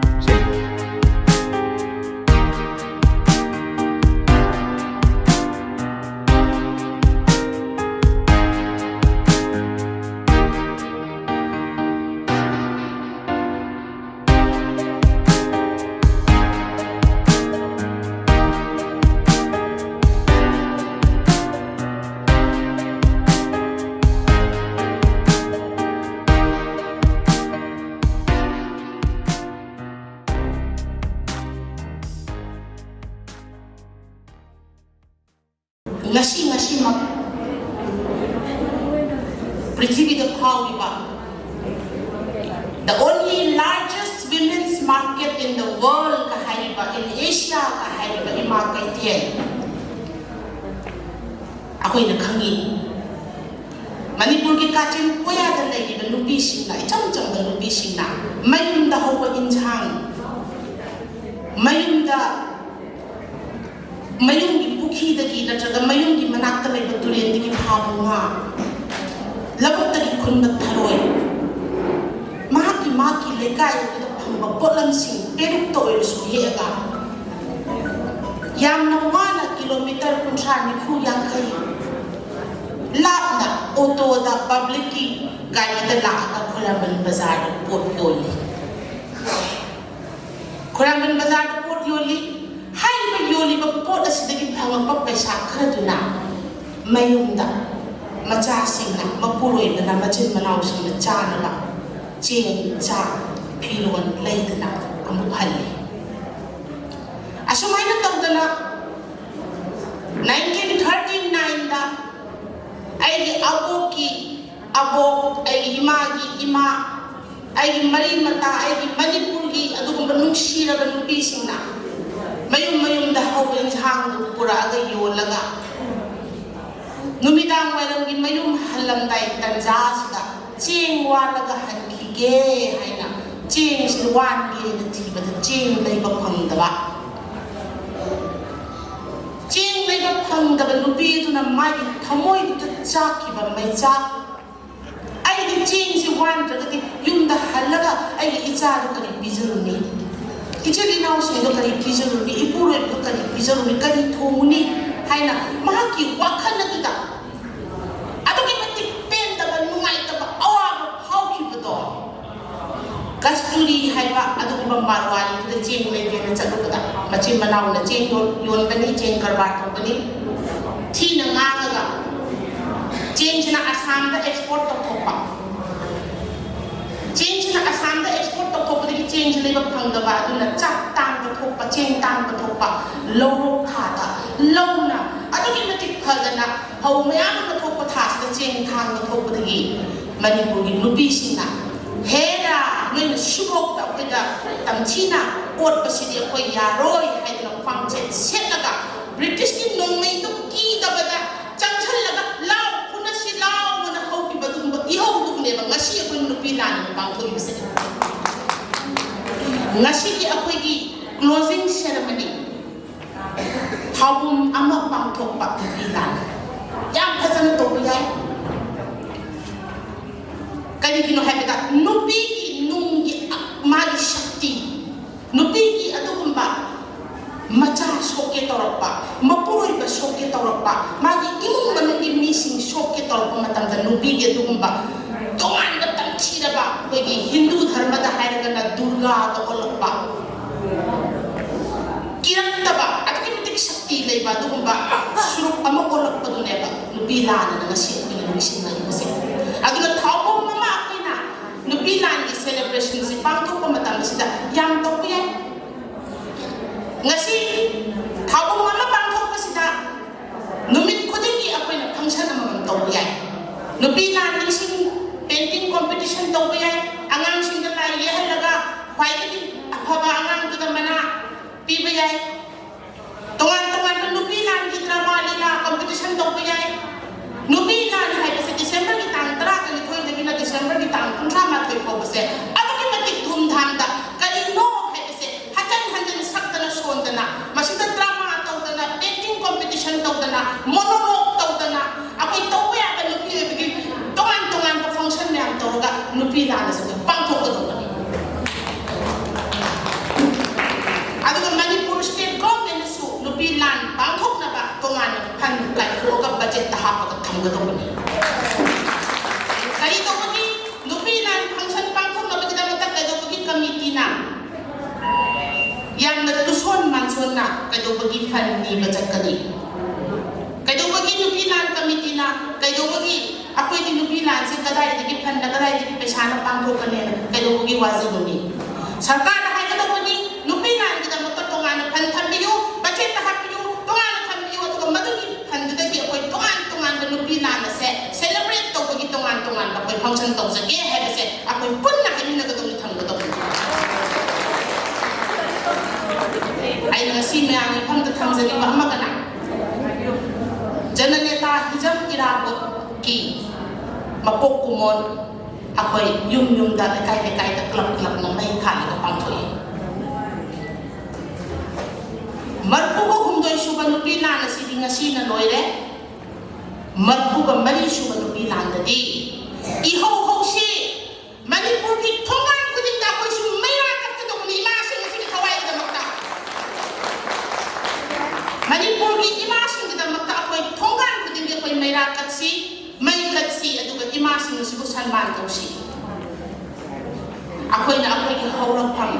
ꯉꯁꯤ ꯉꯁꯤꯃꯛ ꯄ꯭ꯔꯤꯊꯤꯕꯤꯗ ꯐꯥꯎꯔꯤꯕ the only largest women's market in the world ꯀ ꯍꯥꯏꯔꯤꯕ, in Asia ꯀ ꯍꯥꯏꯔꯤꯕ ꯏꯃꯥ ꯀꯩꯊꯦꯜ ꯑꯩꯈꯣꯏꯅ ꯈꯪꯉꯤ꯫ ꯃꯅꯤꯄꯨꯔꯒꯤ ꯀꯥꯆꯤꯟ ꯀꯣꯌꯥꯗ ꯂꯩꯔꯤꯕ ꯅꯨꯄꯤꯁꯤꯡꯅ, ꯏꯆꯝ ꯆꯝꯕ ꯅꯨꯄꯤꯁꯤꯡꯅ ꯃꯌꯨꯝꯗ ꯍꯧꯕ ꯏꯟꯁꯥꯡ, ꯃꯌꯨꯝꯗ, ꯃꯌꯨꯝꯒꯤ ꯄꯨꯈ꯭ꯔꯤꯗꯒꯤ ꯅꯠꯇ꯭ꯔꯒ ꯃꯌꯨꯝꯒꯤ ꯃꯅꯥꯛꯇ ꯂꯩꯕ ꯇꯨꯔꯦꯟꯗꯒꯤ ꯐꯥꯕ ꯉꯥ, ꯂꯧꯕꯨꯛꯇꯒꯤ ꯈꯨꯟꯕ ꯊꯔꯣꯏ, ꯃꯍꯥꯛꯀꯤ, ꯃꯍꯥꯛꯀꯤ ꯂꯩꯀꯥꯏ ꯑꯗꯨꯗ ꯐꯪꯕ ꯄꯣꯠꯂꯝꯁꯤꯡ ꯄꯦꯔꯨꯛꯇ ꯑꯣꯏꯔꯁꯨ ꯍꯦꯛꯑꯒ, ꯌꯥꯝꯅ ꯋꯥꯅ ꯀꯤꯂꯣꯃꯤꯇꯔ ꯀꯨꯟꯊ꯭ꯔꯥ, ꯅꯤꯐꯨ, ꯌꯥꯡꯈꯩ ꯂꯥꯞꯅ ꯑꯣꯇꯣꯗ, ꯄꯕ꯭ꯂꯤꯛꯀꯤ ꯒꯥꯔꯤꯗ ꯂꯥꯛꯑꯒ ꯈꯨꯔꯝꯕꯟ ꯕꯖꯥꯔꯗ ꯄꯣꯠ ꯌꯣꯜꯂꯤ꯫ ꯈꯨꯔꯝꯕꯟ ꯕꯖꯥꯔꯗ ꯄꯣꯠ ꯌꯣꯜꯂꯤ꯫ ꯍꯥꯏꯔꯤꯕ ꯌꯣꯜꯂꯤꯕ ꯄꯣꯠ ꯑꯁꯤꯗꯒꯤ ꯐꯪꯉꯛꯄ ꯄꯩꯁꯥ ꯈꯔꯗꯨꯅ ꯃꯌꯨꯝꯗ ꯃꯆꯥꯁꯤꯡꯅ, ꯃꯄꯨꯔꯣꯏꯕꯅ, ꯃꯆꯤꯟ ꯃꯅꯥꯎꯁꯤꯡꯅ ꯆꯥꯅꯕ ꯆꯦꯡ, ꯆꯥꯛ, ꯐꯤꯔꯣꯜ ꯂꯩꯗꯅ ꯑꯃꯨꯛ ꯍꯜꯂꯤ꯫ ꯑꯁꯨꯃꯥꯏꯅ ꯇꯧꯗꯅ nineteen thirty nineꯗ ꯑꯩꯒꯤ ꯑꯕꯣꯛꯀꯤ ꯑꯕꯣꯛ, ꯑꯩꯒꯤ ꯏꯃꯥꯒꯤ ꯏꯃꯥ, ꯑꯩꯒꯤ ꯃꯔꯤ ꯃꯇꯥ, ꯑꯩꯒꯤ ꯃꯅꯤꯄꯨꯔꯒꯤ ꯑꯗꯨꯒꯨꯝꯕ ꯅꯨꯡꯁꯤꯔꯕ ꯅꯨꯄꯤꯁꯤꯡꯅ ꯃꯌꯨꯝ ꯃꯌꯨꯝꯗ ꯍꯧꯕ ꯏꯟꯁꯥꯡꯗꯨ ꯄꯨꯔꯛꯑꯒ ꯌꯣꯜꯂꯒ, ꯅꯨꯃꯤꯗꯥꯡ ꯋꯥꯏꯔꯝꯒꯤ ꯃꯌꯨꯝ ꯍꯜꯂꯝꯗꯥꯏ ꯇꯟꯖꯥꯁꯤꯗ ꯆꯦꯡ ꯋꯥꯜꯂꯒ ꯍꯟꯈꯤꯒꯦ ꯍꯥꯏꯅ ꯆꯦꯡꯁꯤ ꯋꯥꯟꯒꯦꯅ ꯊꯤꯕꯗ ꯆꯦꯡ ꯂꯩꯕ ꯐꯪꯗꯕ꯫ ꯆꯦꯡ ꯂꯩꯕ ꯐꯪꯗꯕ ꯅꯨꯄꯤ ꯑꯗꯨꯅ ꯃꯥꯒꯤ ꯊꯃꯣꯏꯗꯨꯗ ꯆꯥꯛꯈꯤꯕ ꯃꯩꯆꯥꯛ, "ꯑꯩꯗꯤ ꯆꯦꯡꯁꯤ ꯋꯥꯟꯗ꯭ꯔꯒꯗꯤ ꯌꯨꯝꯗ ꯍꯜꯂꯒ ꯑꯩꯒꯤ ꯏꯆꯥꯗꯨ ꯀꯔꯤ ꯄꯤꯖꯔꯨꯅꯤ? ꯏꯆꯤꯜ ꯏꯅꯥꯎꯁꯤꯡꯗꯣ ꯀꯔꯤ ꯄꯤꯖꯔꯨꯅꯤ? ꯏꯄꯨꯔꯣꯏꯕꯗꯣ ꯀꯔꯤ ꯄꯤꯖꯔꯨꯅꯤ? ꯀꯔꯤ ꯊꯣꯡꯉꯨꯅꯤ?" ꯍꯥꯏꯅ ꯃꯍꯥꯛꯀꯤ ꯋꯥꯈꯜ ꯑꯗꯨꯗ ꯑꯗꯨꯛꯀꯤ ꯃꯇꯤꯛ ꯄꯦꯟꯗꯕ, ꯅꯨꯡꯉꯥꯏꯇꯕ, ꯑꯋꯥꯕ ꯐꯥꯎꯈꯤꯕꯗꯣ, ꯀꯁꯇꯨꯔꯤ ꯍꯥꯏꯕ ꯑꯗꯨꯒꯨꯝꯕ ꯃꯥꯔꯋꯥꯔꯤꯗꯨꯗ ꯆꯦꯡ ꯂꯩꯒꯦꯅ ꯆꯠꯂꯨꯕꯗ, ꯃꯆꯤꯟ ꯃꯅꯥꯎꯅ ꯆꯦꯡ ꯌꯣꯟ-, ꯌꯣꯟꯕꯅꯤ, ꯆꯦꯡ ꯀꯔꯕꯥꯔ ꯇꯧꯕꯅꯤ, ꯊꯤꯅ ꯉꯥꯡꯉꯒ ꯆꯦꯡꯁꯤꯅ ꯑꯁꯥꯝꯗ ꯑꯦꯛꯁꯄꯣꯔꯠ ꯇꯧꯊꯣꯛꯄ꯫ ꯆꯦꯡꯁꯤꯅ ꯑꯁꯥꯝꯗ ꯑꯦꯛꯁꯄꯣꯔꯠ ꯇꯧꯊꯣꯛꯄꯗꯒꯤ ꯆꯦꯡꯁꯤ ꯂꯩꯕ ꯐꯪꯗꯕ, ꯑꯗꯨꯅ ꯆꯥꯛ ꯇꯥꯡꯕ ꯊꯣꯛꯄ, ꯆꯦꯡ ꯇꯥꯡꯕ ꯊꯣꯛꯄ, ꯂꯧꯔꯣꯛ ꯊꯥꯗ ꯂꯧꯅ ꯑꯗꯨꯛꯀꯤ ꯃꯇꯤꯛ ꯐꯗꯅ ꯐꯧ ꯃꯌꯥꯝ ꯑꯃ ꯊꯣꯛꯄ ꯊꯥꯁꯤꯗ ꯆꯦꯡ ꯊꯥꯡꯕ ꯊꯣꯛꯄꯗꯒꯤ ꯃꯅꯤꯄꯨꯔꯒꯤ ꯅꯨꯄꯤꯁꯤꯡꯅ, "ꯍꯦꯔꯥ, ꯅꯣꯏꯅ ꯁꯤꯐꯥꯎꯗ ꯑꯩꯈꯣꯏꯗ ꯇꯝꯊꯤꯅ ꯑꯣꯠꯄꯁꯤꯗꯤ ꯑꯩꯈꯣꯏ ꯌꯥꯔꯣꯏ" ꯍꯥꯏꯗꯅ ꯈ꯭ꯋꯥꯡꯆꯦꯠ ꯁꯦꯠꯂꯒ ꯕ꯭ꯔꯤꯇꯤꯁꯀꯤ ꯅꯣꯡꯃꯩꯗꯨ ꯀꯤꯗꯕꯗ ꯆꯪꯁꯤꯜꯂꯒ "ꯂꯥꯎ, ꯐꯨꯅꯁꯤ ꯂꯥꯎ" ꯑꯅ ꯍꯧꯈꯤꯕ ꯑꯗꯨꯒꯨꯝꯕ ꯏꯍꯧꯗꯨꯕꯨꯅꯦꯕ ꯉꯁꯤ ꯑꯩꯈꯣꯏ ꯅꯨꯄꯤ ꯂꯥꯟ ꯄꯥꯡꯊꯣꯛꯏꯕꯁꯦ꯫ ꯉꯁꯤꯒꯤ ꯑꯩꯈꯣꯏꯒꯤ closing ceremony, ꯊꯧꯕꯨꯝ ꯑꯃ ꯄꯥꯡꯊꯣꯛꯄ ꯅꯨꯄꯤ ꯂꯥꯟ ꯌꯥꯝ ꯐꯖꯅ ꯇꯧꯕ ꯌꯥꯏ꯫ ꯀꯔꯤꯒꯤꯅꯣ ꯍꯥꯏꯕꯗ ꯅꯨꯄꯤꯒꯤ ꯅꯨꯡꯒꯤ ꯃꯥꯒꯤ ꯁꯛꯇꯤ, ꯅꯨꯄꯤꯒꯤ ꯑꯗꯨꯒꯨꯝꯕ ꯃꯆꯥ ꯁꯣꯛꯀꯦ ꯇꯧꯔꯛꯄ, ꯃꯄꯨꯔꯣꯏꯕ ꯁꯣꯛꯀꯦ ꯇꯧꯔꯛꯄ, ꯃꯥꯒꯤ ꯏꯃꯨꯡ ꯃꯅꯨꯡꯒꯤ ꯃꯤꯁꯤꯡ ꯁꯣꯛꯀꯦ ꯇꯧꯔꯛꯄ ꯃꯇꯝꯗ ꯅꯨꯄꯤꯒꯤ ꯑꯗꯨꯒꯨꯝꯕ ꯇꯣꯉꯥꯟꯕ ꯇꯝꯊꯤꯔꯕ, ꯑꯩꯈꯣꯏꯒꯤ ꯍꯤꯟꯗꯨ ꯙꯔꯃꯗ ꯍꯥꯏꯔꯒꯅ ꯗꯨꯔꯒꯥꯒ ꯑꯣꯜꯂꯛꯄ, ꯀꯤꯔꯛꯇꯕ, ꯑꯗꯨꯛꯀꯤ ꯃꯇꯤꯛ ꯁꯛꯇꯤ ꯂꯩꯕ ꯑꯗꯨꯒꯨꯝꯕ ꯁꯨꯔꯨꯞ ꯑꯃ ꯑꯣꯜꯂꯛꯄꯗꯨꯅꯦꯕ ꯅꯨꯄꯤ ꯂꯥꯟꯅ ꯉꯁꯤ ꯑꯩꯈꯣꯏꯅ ꯅꯤꯡꯁꯤꯡꯂꯛꯏꯕꯁꯦ꯫ ꯑꯗꯨꯅ ꯊꯧꯕꯨꯝ ꯑꯃ ꯑꯩꯈꯣꯏꯅ ꯅꯨꯄꯤ ꯂꯥꯟꯒꯤ celebrationꯁꯤ ꯄꯥꯡꯊꯣꯛꯄ ꯃꯇꯝꯁꯤꯗ ꯌꯥꯝ ꯇꯧꯕ ꯌꯥꯏ꯫ ꯉꯁꯤ ꯊꯧꯕꯨꯝ ꯑꯃ ꯄꯥꯡꯊꯣꯛꯄꯁꯤꯗ ꯅꯨꯃꯤꯠ ꯈꯨꯗꯤꯡꯒꯤ ꯑꯩꯈꯣꯏꯅ function ꯑꯃꯃꯝ ꯇꯧꯕ ꯌꯥꯏ꯫ ꯅꯨꯄꯤ ꯂꯥꯟ ꯅꯤꯡꯁꯤꯡ painting competition ꯇꯧꯕ ꯌꯥꯏ꯫ ꯑꯉꯥꯡꯁꯤꯡꯗ ꯂꯥꯏ ꯌꯦꯛꯍꯜꯂꯒ ꯈ꯭ꯋꯥꯏꯗꯒꯤ ꯑꯐꯕ ꯑꯉꯥꯡꯗꯨꯗ ꯃꯅꯥ ꯄꯤꯕ ꯌꯥꯏ꯫ ꯇꯣꯉꯥꯟ ꯇꯣꯉꯥꯟꯕ ꯅꯨꯄꯤ ꯂꯥꯟꯒꯤ drama ꯂꯤꯂꯥ competition ꯇꯧꯕ ꯌꯥꯏ꯫ ꯅꯨꯄꯤ ꯂꯥꯟ ꯍꯥꯏꯕꯁꯦ Decemberꯒꯤ ꯇꯥꯡ ꯇꯔꯥꯒ ꯅꯤꯊꯣꯏꯗꯒꯤꯅ Decemberꯒꯤ ꯇꯥꯡ ꯀꯨꯟꯊ꯭ꯔꯥ ꯃꯥꯊꯣꯏ ꯐꯥꯎꯕꯁꯦ ꯑꯗꯨꯛꯀꯤ ꯃꯇꯤꯛ ꯙꯨꯝꯙꯥꯝꯗ ꯀꯔꯤꯅꯣ ꯍꯥꯏꯕꯁꯦ ꯍꯟꯖꯟ ꯍꯟꯖꯟ ꯁꯛꯇꯅ ꯁꯣꯟꯗꯅ ꯃꯁꯤꯗ drama ꯇꯧꯗꯅ painting ꯇꯧꯗꯅ, ꯃꯣꯅꯣꯂꯣꯛ ꯇꯧꯗꯅ, ꯑꯩꯈꯣꯏ ꯇꯧꯕ ꯌꯥꯕ ꯅꯨꯄꯤ ꯑꯣꯏꯕꯒꯤ ꯇꯣꯉꯥꯟ ꯇꯣꯉꯥꯟꯕ ꯐꯪꯁꯟ ꯃꯌꯥꯝ ꯇꯧꯔꯒ ꯅꯨꯄꯤ ꯂꯥꯟ ꯑꯁꯤ ꯑꯩꯈꯣꯏ ꯄꯥꯡꯊꯣꯛꯀꯗꯧꯕꯅꯤ꯫ ꯑꯗꯨꯒ ꯃꯅꯤꯄꯨꯔ ꯁ꯭ꯇꯦꯠ ꯒꯣꯔꯃꯦꯟꯅꯁꯨ ꯅꯨꯄꯤ ꯂꯥꯟ ꯄꯥꯡꯊꯣꯛꯅꯕ ꯇꯣꯉꯥꯟꯅ ꯐꯟ ꯀꯥꯏꯊꯣꯛꯑꯒ ꯕꯖꯦꯠꯇ ꯍꯥꯞꯄꯒ ꯊꯝꯒꯗꯧꯕꯅꯤ꯫ ꯀꯔꯤ ꯇꯧꯕꯒꯤ? ꯅꯨꯄꯤ ꯂꯥꯟ ꯐꯪꯁꯟ ꯄꯥꯡꯊꯣꯛꯅꯕꯒꯤꯗꯃꯛꯇ ꯀꯩꯗꯧꯕꯒꯤ ꯀꯃꯤꯇꯤꯅ ꯌꯥꯝꯅ ꯇꯨꯁꯣꯟ ꯃꯥꯟꯁꯣꯟꯅ ꯀꯩꯗꯧꯕꯒꯤ ꯐꯟ ꯅꯤꯕ ꯆꯠꯀꯅꯤ? ꯀꯩꯗꯧꯕꯒꯤ ꯅꯨꯄꯤ ꯂꯥꯟ ꯀꯃꯤꯇꯤꯅ, ꯀꯩꯗꯧꯕꯒꯤ ꯑꯩꯈꯣꯏꯒꯤ ꯅꯨꯄꯤ ꯂꯥꯟꯁꯤ ꯀꯗꯥꯏꯗꯒꯤ ꯐꯟꯅ, ꯀꯗꯥꯏꯗꯒꯤ ꯄꯩꯁꯥꯅ ꯄꯥꯡꯊꯣꯛꯀꯅꯦꯅ ꯀꯩꯗꯧꯕꯒꯤ ꯋꯥꯖꯕꯅꯤ? ꯁꯔꯀꯥꯔꯗ ꯍꯥꯏꯒꯗꯧꯕꯅꯤ, ꯅꯨꯄꯤ ꯂꯥꯟꯒꯤꯗꯃꯛꯇ ꯇꯣꯉꯥꯟꯅ ꯐꯟ ꯊꯝꯕꯤꯌꯨ, ꯕꯖꯦꯠꯇ ꯍꯥꯞꯄꯤꯌꯨ, ꯇꯣꯉꯥꯟꯅ ꯊꯝꯕꯤꯌꯨ, ꯑꯗꯨꯒ ꯃꯗꯨꯒꯤ ꯐꯟꯗꯨꯗꯒꯤ ꯑꯩꯈꯣꯏ ꯇꯣꯉꯥꯟ ꯇꯣꯉꯥꯟꯕ ꯅꯨꯄꯤ ꯂꯥꯟ ꯑꯁꯦ ꯁꯦꯂꯦꯕ꯭ꯔꯦꯠ ꯇꯧꯕꯒꯤ ꯇꯣꯉꯥꯟ ꯇꯣꯉꯥꯟꯕ ꯑꯩꯈꯣꯏ ꯐꯪꯁꯟ ꯇꯧꯖꯒꯦ ꯍꯥꯏꯕꯁꯦ ꯑꯩꯈꯣꯏ ꯄꯨꯟꯅ ꯍꯥꯏꯃꯤꯟꯅꯒꯗꯧꯅꯤ, ꯊꯝꯒꯗꯧꯅꯤ꯫ ꯑꯩꯅ ꯉꯁꯤ ꯃꯌꯥꯝꯒꯤ ꯏꯐꯝꯗ ꯊꯝꯖꯅꯤꯡꯕ ꯑꯃꯒꯅ, ꯖꯅꯅꯦꯇꯥ ꯍꯤꯖꯝ ꯏꯔꯥꯕꯣꯠꯀꯤ ꯃꯄꯣꯛ ꯀꯨꯝꯑꯣꯟ ꯑꯩꯈꯣꯏ ꯌꯨꯝ ꯌꯨꯝꯗ, ꯂꯩꯀꯥꯏ ꯂꯩꯀꯥꯏꯗ, ꯀ꯭ꯂꯕ ꯀ꯭ꯂꯕꯅ ꯃꯩ ꯊꯥꯜꯂꯒ ꯄꯥꯡꯊꯣꯛꯏ꯫ ꯃꯔꯐꯨꯒ ꯍꯨꯝꯗꯣꯏ ꯁꯨꯕ ꯅꯨꯄꯤ ꯂꯥꯟ ꯑꯁꯤꯗꯤ ꯉꯁꯤꯅ ꯂꯣꯏꯔꯦ꯫ ꯃꯔꯐꯨꯒ ꯃꯔꯤ ꯁꯨꯕ ꯅꯨꯄꯤ ꯂꯥꯟꯗꯗꯤ ꯏꯍꯧ ꯍꯧꯁꯤ꯫ ꯃꯅꯤꯄꯨꯔꯒꯤ ꯊꯣꯡꯒꯥꯟ ꯈꯨꯗꯤꯡꯗ ꯑꯩꯈꯣꯏꯁꯨ ꯃꯩꯔꯥ ꯀꯠꯀꯗꯧꯕꯅꯤ ꯏꯃꯥꯁꯤꯡ ꯑꯁꯤꯒꯤ ꯊꯋꯥꯏꯒꯤꯗꯃꯛꯇ꯫ ꯃꯅꯤꯄꯨꯔꯒꯤ ꯏꯃꯥꯁꯤꯡꯒꯤꯗꯃꯛꯇ ꯑꯩꯈꯣꯏ ꯊꯣꯡꯒꯥꯟ ꯈꯨꯗꯤꯡꯒꯤ ꯑꯩꯈꯣꯏ ꯃꯩꯔꯥ ꯀꯠꯁꯤ, ꯃꯩ ꯀꯠꯁꯤ, ꯑꯗꯨꯒ ꯏꯃꯥꯁꯤꯡ ꯑꯁꯤꯕꯨ ꯁꯟꯃꯥꯟ ꯇꯧꯁꯤ꯫ ꯑꯩꯈꯣꯏꯅ ꯑꯩꯈꯣꯏꯒꯤ ꯍꯧꯔꯛꯐꯝ,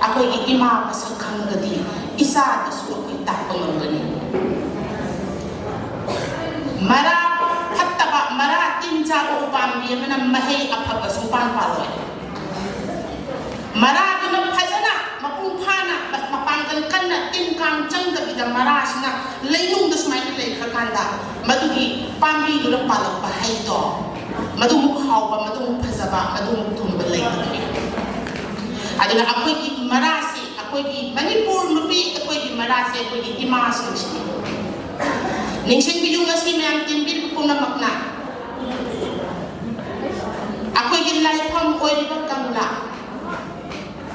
ꯑꯩꯈꯣꯏꯒꯤ ꯏꯃꯥ ꯃꯁꯛ ꯈꯪꯉꯒꯗꯤ ꯏꯆꯥꯗꯁꯨ ꯑꯩꯈꯣꯏ ꯇꯥꯛꯄ ꯉꯝꯒꯅꯤ꯫ ꯃꯔꯥ ꯐꯠꯇꯕ, ꯃꯔꯥ ꯇꯤꯟ ꯆꯥꯕ ꯎꯄꯥꯝꯕꯤ ꯑꯃꯅ ꯃꯍꯩ ꯑꯐꯕ ꯁꯨꯡꯄꯥꯟ ꯄꯥꯜꯂꯣꯏ꯫ ꯃꯔꯥꯗꯨꯅ ꯐꯖꯅ ꯃꯄꯨꯡ ꯐꯥꯅ ꯃꯄꯥꯡꯒꯜ ꯀꯟꯅ ꯇꯤꯟ ꯀꯥꯡ ꯆꯪꯗꯕꯤꯗ ꯃꯔꯥꯁꯤꯅ ꯂꯩꯅꯨꯡꯗ ꯁꯨꯃꯥꯏꯅ ꯂꯩꯈ꯭ꯔꯀꯥꯟꯗ ꯃꯗꯨꯒꯤ ꯄꯥꯝꯕꯤꯗꯨꯅ ꯄꯥꯜꯂꯛꯄ ꯍꯩꯗꯣ ꯃꯗꯨꯃꯨꯛ ꯍꯥꯎꯕ, ꯃꯗꯨꯃꯨꯛ ꯐꯖꯕ, ꯃꯗꯨꯃꯨꯛ ꯊꯨꯝꯕ ꯂꯩꯇꯕꯅꯤ꯫ ꯑꯗꯨꯅ ꯑꯩꯈꯣꯏꯒꯤ ꯃꯔꯥꯁꯤ, ꯑꯩꯈꯣꯏꯒꯤ ꯃꯅꯤꯄꯨꯔ ꯅꯨꯄꯤ, ꯑꯩꯈꯣꯏꯒꯤ ꯃꯔꯥꯁꯦ ꯑꯩꯈꯣꯏꯒꯤ ꯏꯃꯥꯁꯤꯡꯁꯤꯅꯤ꯫ ꯅꯤꯡꯁꯤꯡꯕꯤꯌꯨ, ꯉꯁꯤ ꯃꯌꯥꯝ ꯇꯤꯟꯕꯤꯔꯤꯕ ꯄꯨꯝꯅꯃꯛꯅ ꯑꯩꯈꯣꯏꯒꯤ ꯂꯥꯏꯐꯝ ꯑꯣꯏꯔꯤꯕ ꯀꯪꯂꯥ,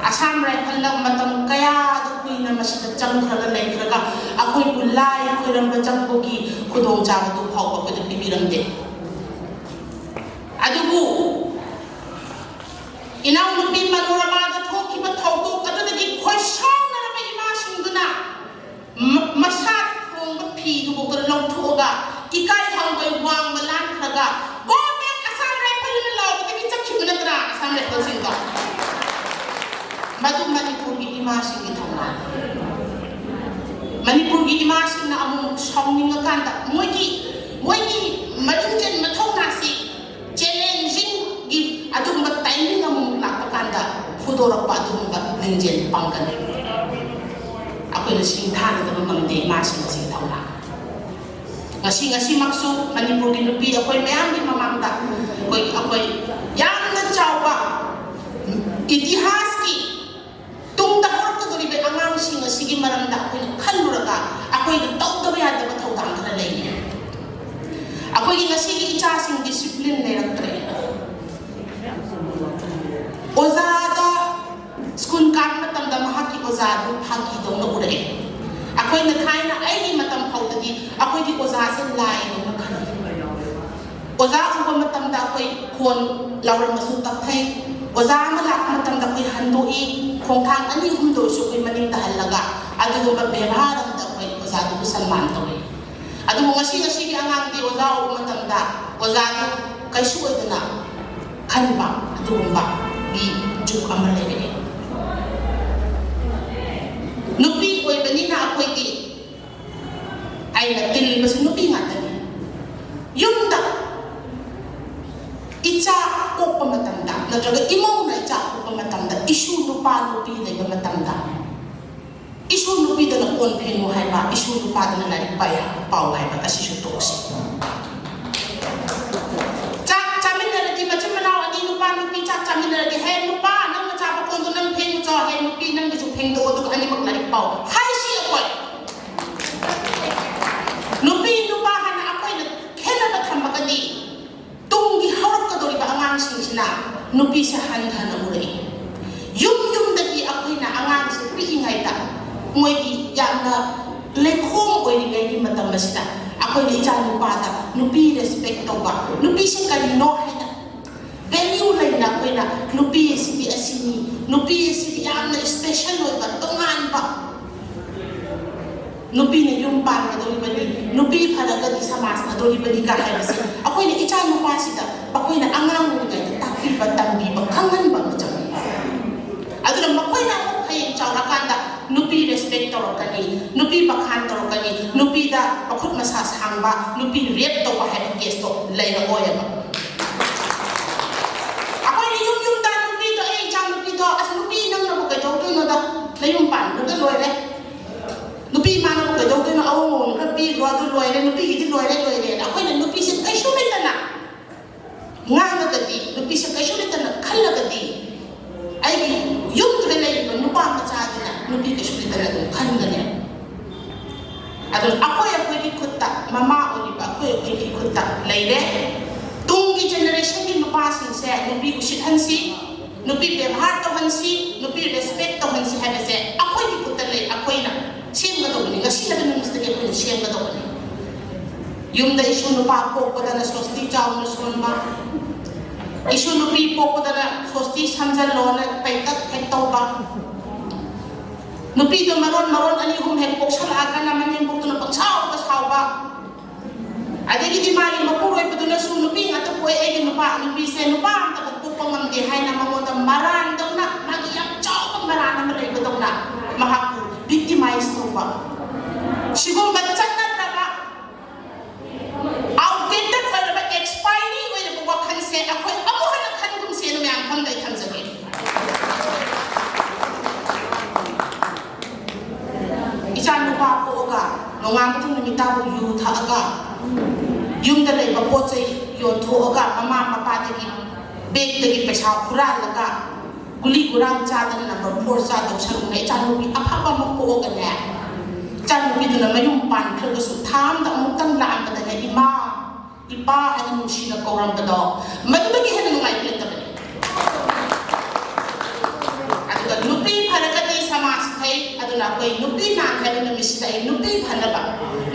ꯑꯁꯥꯝ ꯔꯥꯏꯐꯜꯅ ꯃꯇꯝ ꯀꯌꯥꯗ ꯀꯨꯏꯅ ꯃꯁꯤꯗ ꯆꯪꯈ꯭ꯔꯒ ꯂꯩꯈ꯭ꯔꯒ ꯑꯩꯈꯣꯏꯕꯨ ꯂꯥꯏ ꯈꯣꯏꯔꯝꯕ ꯆꯪꯕꯒꯤ ꯈꯨꯗꯣꯡꯆꯥꯕꯗꯨ ꯐꯥꯎꯕ ꯑꯩꯈꯣꯏꯗ ꯄꯤꯕꯤꯔꯝꯗꯦ꯫ ꯑꯗꯨꯕꯨ ꯏꯅꯥꯎꯅꯨꯄꯤ ꯃꯅꯣꯔꯃꯥꯗ ꯊꯣꯛꯈꯤꯕ ꯊꯧꯗꯣꯛ ꯑꯗꯨꯗꯒꯤ ꯈꯣꯏꯁꯥꯎꯅꯔꯕ ꯏꯃꯥꯁꯤꯡꯗꯨꯅ ꯃ-, ꯃꯁꯥꯗ ꯊꯣꯡꯕ ꯐꯤꯗꯨꯐꯥꯎꯗ ꯂꯧꯊꯣꯛꯑꯒ, ꯏꯀꯥꯏ ꯍꯪꯒꯣꯏ ꯋꯥꯡꯃ ꯂꯥꯟꯈ꯭ꯔꯒ, "Go back Assam Rifle" ꯍꯥꯏꯅ ꯂꯥꯎꯕꯗꯒꯤ ꯆꯠꯈꯤꯕ ꯅꯠꯇ꯭ꯔꯥ ꯑꯁꯥꯝ ꯔꯥꯏꯐꯜꯁꯤꯡꯗꯣ? ꯃꯗꯨ ꯃꯅꯤꯄꯨꯔꯒꯤ ꯏꯃꯥꯁꯤꯡꯒꯤ ꯊꯧꯅꯥꯅꯤ꯫ ꯃꯅꯤꯄꯨꯔꯒꯤ ꯏꯃꯥꯁꯤꯡꯅ ꯑꯃꯨꯛ ꯁꯥꯎꯅꯤꯡꯉꯀꯥꯟꯗ ꯃꯣꯏꯒꯤ, ꯃꯣꯏꯒꯤ ꯃꯔꯤꯡꯖꯦꯜ ꯃꯊꯧꯅꯥꯁꯤ ꯆꯦꯂꯦꯟꯖꯤꯡꯒꯤ ꯑꯗꯨꯒꯨꯝꯕ ꯇꯥꯏꯃꯤꯡ ꯑꯃꯃꯨꯛ ꯂꯥꯛꯄ ꯀꯥꯟꯗ ꯐꯨꯗꯣꯔꯛꯄ ꯑꯗꯨꯒꯨꯝꯕ ꯂꯤꯡꯖꯦꯜ ꯄꯥꯡꯒꯜ ꯑꯩꯈꯣꯏꯅ ꯁꯤꯡꯊꯥꯅꯗꯕ ꯉꯝꯗꯦ ꯏꯃꯥꯁꯤꯡ ꯑꯁꯤꯒꯤ ꯊꯧꯅꯥ꯫ ꯉꯁꯤ, ꯉꯁꯤꯃꯛꯁꯨ ꯃꯅꯤꯄꯨꯔꯒꯤ ꯅꯨꯄꯤ ꯑꯩꯈꯣꯏ ꯃꯌꯥꯝꯒꯤ ꯃꯃꯥꯡꯗ ꯑꯩꯈꯣꯏ, ꯑꯩꯈꯣꯏ ꯌꯥꯝꯅ ꯆꯥꯎꯕ ꯏꯇꯤꯍꯥꯁꯀꯤ ꯇꯨꯡꯗ ꯍꯧꯔꯛꯀꯗꯧꯔꯤꯕ ꯑꯉꯥꯡꯁꯤꯡ ꯑꯁꯤꯒꯤ ꯃꯔꯝꯗ ꯑꯩꯈꯣꯏꯅ ꯈꯜꯂꯨꯔꯒ ꯑꯩꯈꯣꯏꯅ ꯇꯧꯗꯕ ꯌꯥꯗꯕ ꯊꯧꯗꯥꯡ ꯈꯔ ꯂꯩꯔꯤ꯫ ꯑꯩꯈꯣꯏꯒꯤ ꯉꯁꯤꯒꯤ ꯏꯆꯥꯁꯤꯡ ꯗꯤꯁꯤꯄ꯭ꯂꯤꯟ ꯂꯩꯔꯛꯇ꯭ꯔꯦ꯫ ꯑꯣꯖꯥꯗ, ꯁ꯭ꯀꯨꯜ ꯀꯥꯕ ꯃꯇꯝꯗ ꯃꯍꯥꯛꯀꯤ ꯑꯣꯖꯥꯗꯨ ꯐꯥꯒꯤꯗꯧꯅ ꯎꯔꯛꯑꯦ꯫ ꯑꯩꯈꯣꯏꯅ ꯊꯥꯏꯅ, ꯑꯩꯒꯤ ꯃꯇꯝ ꯐꯥꯎꯗꯗꯤ ꯑꯩꯈꯣꯏꯗꯤ ꯑꯣꯖꯥꯁꯦ ꯂꯥꯏꯗꯧꯅ ꯈꯜꯂꯤ꯫ ꯑꯣꯖꯥ ꯎꯕ ꯃꯇꯝꯗ ꯑꯩꯈꯣꯏ ꯈꯣꯟ ꯂꯥꯎꯔꯝꯕꯁꯨ ꯇꯞꯊꯩ꯫ ꯑꯣꯖꯥ ꯑꯃ ꯂꯥꯛꯄ ꯃꯇꯝꯗ ꯑꯩꯈꯣꯏ ꯍꯟꯗꯣꯛꯏ, ꯈꯣꯡꯊꯥꯡ ꯑꯅꯤ ꯑꯍꯨꯝꯗ ꯑꯣꯏꯔꯁꯨ ꯑꯩꯈꯣꯏ ꯃꯅꯤꯡꯗ ꯍꯜꯂꯒ ꯑꯗꯨꯒꯨꯝꯕ ꯕꯦꯕꯥꯔ ꯑꯃꯗ ꯑꯩꯈꯣꯏ ꯑꯣꯖꯥꯗꯨꯕꯨ ꯁꯟꯃꯥꯟ ꯇꯧꯏ꯫ ꯑꯗꯨꯕꯨ ꯉꯁꯤ, ꯉꯁꯤꯒꯤ ꯑꯉꯥꯡꯗꯤ ꯑꯣꯖꯥ ꯎꯕ ꯃꯇꯝꯗ ꯑꯣꯖꯥꯗꯨ ꯀꯩꯁꯨ ꯑꯣꯏꯗꯅ ꯈꯟꯕ ꯑꯗꯨꯒꯨꯝꯕꯒꯤ ꯖꯨꯒ ꯑꯃ ꯂꯩꯔꯛꯑꯦ꯫ ꯅꯨꯄꯤ ꯑꯣꯏꯕꯅꯤꯅ ꯑꯩꯈꯣꯏꯗꯤ, ꯑꯩꯅ ꯇꯤꯜꯂꯤꯕꯁꯨ ꯅꯨꯄꯤ ꯉꯥꯛꯇꯅꯤ꯫ ꯌꯨꯝꯗ ꯏꯆꯥ ꯄꯣꯛꯄ ꯃꯇꯝꯗ ꯅꯠꯇ꯭ꯔꯒ ꯏꯃꯧꯅ ꯏꯆꯥ ꯄꯣꯛꯄ ꯃꯇꯝꯗ, ꯏꯁꯨ ꯅꯨꯄꯥ ꯅꯨꯄꯤ ꯂꯩꯕ ꯃꯇꯝꯗ, ꯏꯁꯨ ꯅꯨꯄꯤꯗꯅ ꯀꯣꯟ ꯐꯦꯡꯉꯨ ꯍꯥꯏꯕ, ꯏꯁꯨ ꯅꯨꯄꯥꯗꯅ ꯂꯥꯏꯔꯤꯛ ꯄꯥꯏ-, ꯄꯥꯎ ꯍꯥꯏꯕ, ꯑꯁꯤꯁꯨ ꯇꯣꯛꯁꯤ꯫ ꯆꯥꯛ ꯆꯥꯃꯤꯟꯅꯔꯗꯤ, ꯃꯆꯤꯟ ꯃꯅꯥꯎ ꯑꯅꯤ ꯅꯨꯄꯥ ꯅꯨꯄꯤ ꯆꯥꯛ ꯆꯥꯃꯤꯟꯅꯔꯗꯤ, "ꯍꯦ ꯅꯨꯄꯥ, ꯅꯪꯅ ꯆꯥꯕ ꯀꯣꯟꯗꯣ ꯅꯪ ꯐꯦꯡꯉꯨ ꯆꯣ, ꯍꯦ ꯅꯨꯄꯤ, ꯅꯪꯒꯤꯁꯨ ꯐꯦꯡꯗꯣꯛꯑꯣ, ꯑꯗꯨꯒ ꯑꯅꯤꯃꯛ ꯂꯥꯏꯔꯤꯛ ꯄꯥꯎ" ꯍꯥꯏꯁꯤ ꯑꯩꯈꯣꯏ꯫ ꯅꯨꯄꯤ ꯅꯨꯄꯥ ꯍꯥꯏꯅ ꯑꯩꯈꯣꯏꯅ ꯈꯦꯠꯅꯕ ꯊꯝꯃꯒꯗꯤ, ꯇꯨꯡꯒꯤ ꯍꯧꯔꯛꯀꯗꯧꯔꯤꯕ ꯑꯉꯥꯡꯁꯤꯡꯁꯤꯅ ꯅꯨꯄꯤꯁꯦ ꯍꯟꯊꯅ ꯎꯔꯛꯏ꯫ ꯌꯨꯝ ꯌꯨꯝꯗꯒꯤ ꯑꯩꯈꯣꯏꯅ ꯑꯉꯥꯡꯁꯦ ꯄꯤꯛꯏꯉꯩꯗ ꯃꯣꯏꯒꯤ ꯌꯥꯝꯅ ꯑꯩꯈꯣꯏꯅ ꯏꯆꯥ ꯅꯨꯄꯥꯗ ꯅꯨꯄꯤ ꯔꯦꯁꯄꯦꯛ ꯇꯧꯕ, ꯅꯨꯄꯤꯁꯦ ꯀꯔꯤꯅꯣ ꯍꯥꯏꯅ ꯚꯦꯂ꯭ꯌꯨ ꯂꯩꯅ ꯑꯩꯈꯣꯏꯅ ꯅꯨꯄꯤ ꯑꯁꯤꯗꯤ ꯑꯁꯤꯅꯤ, ꯅꯨꯄꯤ ꯑꯁꯤꯗꯤ ꯌꯥꯝꯅ ꯏꯁꯄꯦꯁꯦꯜ ꯑꯣꯏꯕ, ꯇꯣꯉꯥꯟꯕ, ꯅꯨꯄꯤꯅ ꯌꯨꯝ ꯄꯥꯟꯒꯗꯧꯔꯤꯕꯅꯤ, ꯅꯨꯄꯤ ꯐꯔꯒꯗꯤ ꯁꯃꯥꯖ ꯐꯗꯧꯔꯤꯕꯅꯤꯒ ꯍꯥꯏꯕꯁꯦ ꯑꯩꯈꯣꯏꯅ ꯏꯆꯥ ꯅꯨꯄꯥꯁꯤꯗ ꯑꯩꯈꯣꯏꯅ ꯑꯉꯥꯡ ꯑꯣꯏꯔꯤꯉꯩꯗ ꯇꯥꯛꯄꯤꯕ, ꯇꯝꯕꯤꯕ, ꯈꯪꯍꯟꯕ ꯑꯃ ꯆꯪꯉꯤ꯫ ꯑꯗꯨꯅ ꯃꯈꯣꯏꯅ ꯑꯃꯨꯛ ꯍꯌꯦꯡ ꯆꯥꯎꯔꯀꯥꯟꯗ ꯅꯨꯄꯤ ꯔꯦꯁꯄꯦꯛ ꯇꯧꯔꯛꯀꯅꯤ, ꯅꯨꯄꯤ ꯕꯈꯥꯟ ꯇꯧꯔꯛꯀꯅꯤ, ꯅꯨꯄꯤꯗ ꯃꯈꯨꯠ ꯃꯁꯥ ꯁꯥꯡꯕ, ꯅꯨꯄꯤ ꯔꯦꯞ ꯇꯧꯕ ꯍꯥꯏꯕ ꯀꯦꯁꯇꯣ ꯂꯩꯔꯛꯑꯣꯏꯕ꯫ ꯑꯩꯈꯣꯏꯅ ꯌꯨꯝ ꯌꯨꯝꯗ ꯅꯨꯄꯤꯗꯣ, "ꯑꯦ, ꯏꯆꯥ ꯅꯨꯄꯤꯗꯣ, ꯑꯁ, ꯅꯨꯄꯤ ꯅꯪꯅꯕꯨ ꯀꯩꯗꯧꯗꯣꯏꯅꯣꯗ? ꯅꯌꯨꯝ ꯄꯥꯟꯈ꯭ꯔꯒ ꯂꯣꯏꯔꯦ꯫ ꯅꯨꯄꯤ ꯏꯃꯥꯅꯕꯨ ꯀꯩꯗꯧꯗꯣꯏꯅꯣ? ꯑꯋꯣꯡ ꯑꯋꯣꯡ ꯈꯔ ꯄꯤꯈ꯭ꯔꯣ, ꯑꯗꯨ ꯂꯣꯏꯔꯦ, ꯅꯨꯄꯤꯒꯤꯗꯤ ꯂꯣꯏꯔꯦ, ꯂꯣꯏꯔꯦꯅ" ꯑꯩꯈꯣꯏꯅ ꯅꯨꯄꯤꯁꯦ ꯀꯩꯁꯨ ꯂꯩꯇꯅ ꯉꯥꯡꯉꯒꯗꯤ, ꯅꯨꯄꯤꯁꯦ ꯀꯩꯁꯨ ꯂꯩꯇꯅ ꯈꯜꯂꯒꯗꯤ, ꯑꯩꯒꯤ ꯌꯨꯝꯗꯨꯗ ꯂꯩꯔꯤꯕ ꯅꯨꯄꯥ ꯃꯆꯥꯗꯨꯅ ꯅꯨꯄꯤ ꯀꯩꯁꯨ ꯂꯩꯇꯅ ꯑꯗꯨꯝ ꯈꯟꯒꯅꯤ꯫ ꯑꯗꯨꯅ ꯑꯩꯈꯣꯏ ꯑꯩꯈꯣꯏꯒꯤ ꯈꯨꯠꯇ, ꯃꯃꯥ ꯑꯣꯏꯔꯤꯕ ꯑꯩꯈꯣꯏ ꯑꯩꯈꯣꯏꯒꯤ ꯈꯨꯠꯇ ꯂꯩꯔꯦ꯫ ꯇꯨꯡꯒꯤ ꯖꯦꯅꯦꯔꯦꯁꯟꯒꯤ ꯅꯨꯄꯥꯁꯤꯡꯁꯦ ꯅꯨꯄꯤ ꯎꯁꯤꯠꯍꯟꯁꯤ, ꯅꯨꯄꯤ ꯕꯦꯕꯥꯔ ꯇꯧꯍꯟꯁꯤ, ꯅꯨꯄꯤ ꯔꯦꯁꯄꯦꯛ ꯇꯧꯍꯟꯁꯤ ꯍꯥꯏꯕꯁꯦ ꯑꯩꯈꯣꯏꯒꯤ ꯈꯨꯠꯇ ꯂꯩ꯫ ꯑꯩꯈꯣꯏꯅ ꯁꯦꯝꯒꯗꯧꯕꯅꯤ꯫ ꯉꯁꯤ ꯍꯥꯏꯕ ꯅꯨꯃꯤꯠꯁꯤꯗꯒꯤ ꯑꯩꯈꯣꯏꯅ ꯁꯦꯝꯒꯗꯧꯕꯅꯤ꯫ ꯌꯨꯝꯗ ꯏꯁꯨ ꯅꯨꯄꯥ ꯄꯣꯛꯄꯗꯅ ꯁ꯭ꯋꯁꯇꯤ ꯆꯥꯎꯅ ꯁꯣꯟꯕ, ꯏꯁꯨ ꯅꯨꯄꯤ ꯄꯣꯛꯄꯗꯅ ꯁ꯭ꯋꯁꯇꯤ ꯁꯝꯖꯜꯂꯣꯅ ꯄꯩꯇꯛ ꯍꯦꯛ ꯇꯧꯕ, ꯅꯨꯄꯤꯗꯣ ꯃꯔꯣꯟ ꯃꯔꯣꯟ ꯑꯅꯤ ꯑꯍꯨꯝ ꯍꯦꯛ ꯄꯣꯛꯁꯜꯂꯛꯑꯒꯅ ꯃꯅꯦꯝꯕꯣꯛꯇꯨꯅ ꯄꯪꯁꯥꯎꯗ ꯁꯥꯎꯕ, ꯑꯗꯒꯤꯗꯤ ꯃꯥꯒꯤ ꯃꯄꯨꯔꯣꯏꯕꯗꯨꯅꯁꯨ ꯅꯨꯄꯤ ꯉꯥꯛꯇ ꯄꯣꯛꯑꯦ, ꯑꯩꯒꯤ ꯅꯨꯄꯥ, ꯅꯨꯄꯤꯁꯦ ꯅꯨꯄꯥ ꯑꯝꯇ ꯄꯣꯛꯄ ꯉꯝꯗꯦ ꯍꯥꯏꯅ ꯃꯉꯣꯟꯗ ꯃꯔꯥꯟꯗꯧꯅ, ꯃꯥꯒꯤ ꯌꯥꯝ ꯆꯥꯎꯕ ꯃꯔꯥꯟ ꯑꯃ ꯂꯩꯕꯗꯧꯅ ꯃꯍꯥꯛꯄꯨ ꯚꯤꯛꯇꯤꯃꯥꯏꯁ ꯇꯧꯕ, ꯁꯤꯒꯨꯝꯕ ꯆꯠꯅꯗ꯭ꯔꯕ, ꯑꯥꯎꯠꯗꯦꯇꯦꯠ ꯑꯣꯏꯔꯕ, ꯑꯦꯛꯁꯄꯥꯏꯔꯤ ꯑꯣꯏꯔꯕ ꯋꯥꯈꯜꯁꯦ ꯑꯩꯈꯣꯏ ꯑꯃꯨꯛ ꯍꯟꯅ ꯈꯟꯒꯨꯝꯁꯦꯅ ꯃꯌꯥꯝ ꯃꯐꯝꯗ ꯑꯩ ꯊꯝꯖꯒꯦ꯫ ꯏꯆꯥ ꯅꯨꯄꯥ ꯄꯣꯛꯑꯒ ꯅꯣꯡꯉꯥꯟꯕꯗꯒꯤ ꯅꯨꯃꯤꯠ ꯇꯥꯕꯨ ꯌꯨ ꯊꯛꯑꯒ, ꯌꯨꯝꯗ ꯂꯩꯕ ꯄꯣꯠ ꯆꯩ ꯌꯣꯟꯊꯣꯛꯑꯒ, ꯃꯃꯥ ꯃꯄꯥꯗꯒꯤ ꯕꯦꯛꯇꯒꯤ ꯄꯩꯁꯥ ꯍꯨꯔꯥꯜꯂꯒ, ꯒꯨꯂꯤ ꯒꯨꯔꯥꯡ ꯆꯥꯗꯅ ꯅꯝꯕꯔ ꯐꯣꯔ ꯆꯥꯗꯧ ꯁꯔꯨꯛꯅ ꯏꯆꯥꯅꯨꯄꯤ ꯑꯐꯕ ꯑꯃ ꯄꯣꯛꯑꯒꯅꯦ, ꯏꯆꯥꯅꯨꯄꯤꯗꯨꯅ ꯃꯌꯨꯝ ꯄꯥꯟꯈ꯭ꯔꯒꯁꯨ ꯊꯥ ꯑꯃꯗ ꯑꯃꯨꯛꯇꯪ ꯂꯥꯛꯑꯝꯕꯗꯅꯦ, "ꯏꯃꯥ, ꯏꯄꯥ" ꯍꯥꯏꯅ ꯅꯨꯡꯁꯤꯅ ꯀꯧꯔꯝꯕꯗꯣ, ꯃꯗꯨꯗꯒꯤ ꯍꯦꯟꯅ ꯅꯨꯡꯉꯥꯏꯕ ꯂꯩꯇꯕꯅꯤ꯫ ꯑꯗꯨꯒ ꯅꯨꯄꯤ ꯐꯔꯒꯗꯤ ꯁꯃꯥꯖ ꯐꯩ꯫ ꯑꯗꯨꯅ ꯑꯩꯈꯣꯏ ꯅꯨꯄꯤ ꯅꯥꯟ ꯍꯥꯏꯕ ꯅꯨꯃꯤꯠꯁꯤꯗ ꯑꯩ ꯅꯨꯄꯤ ꯐꯅꯕ,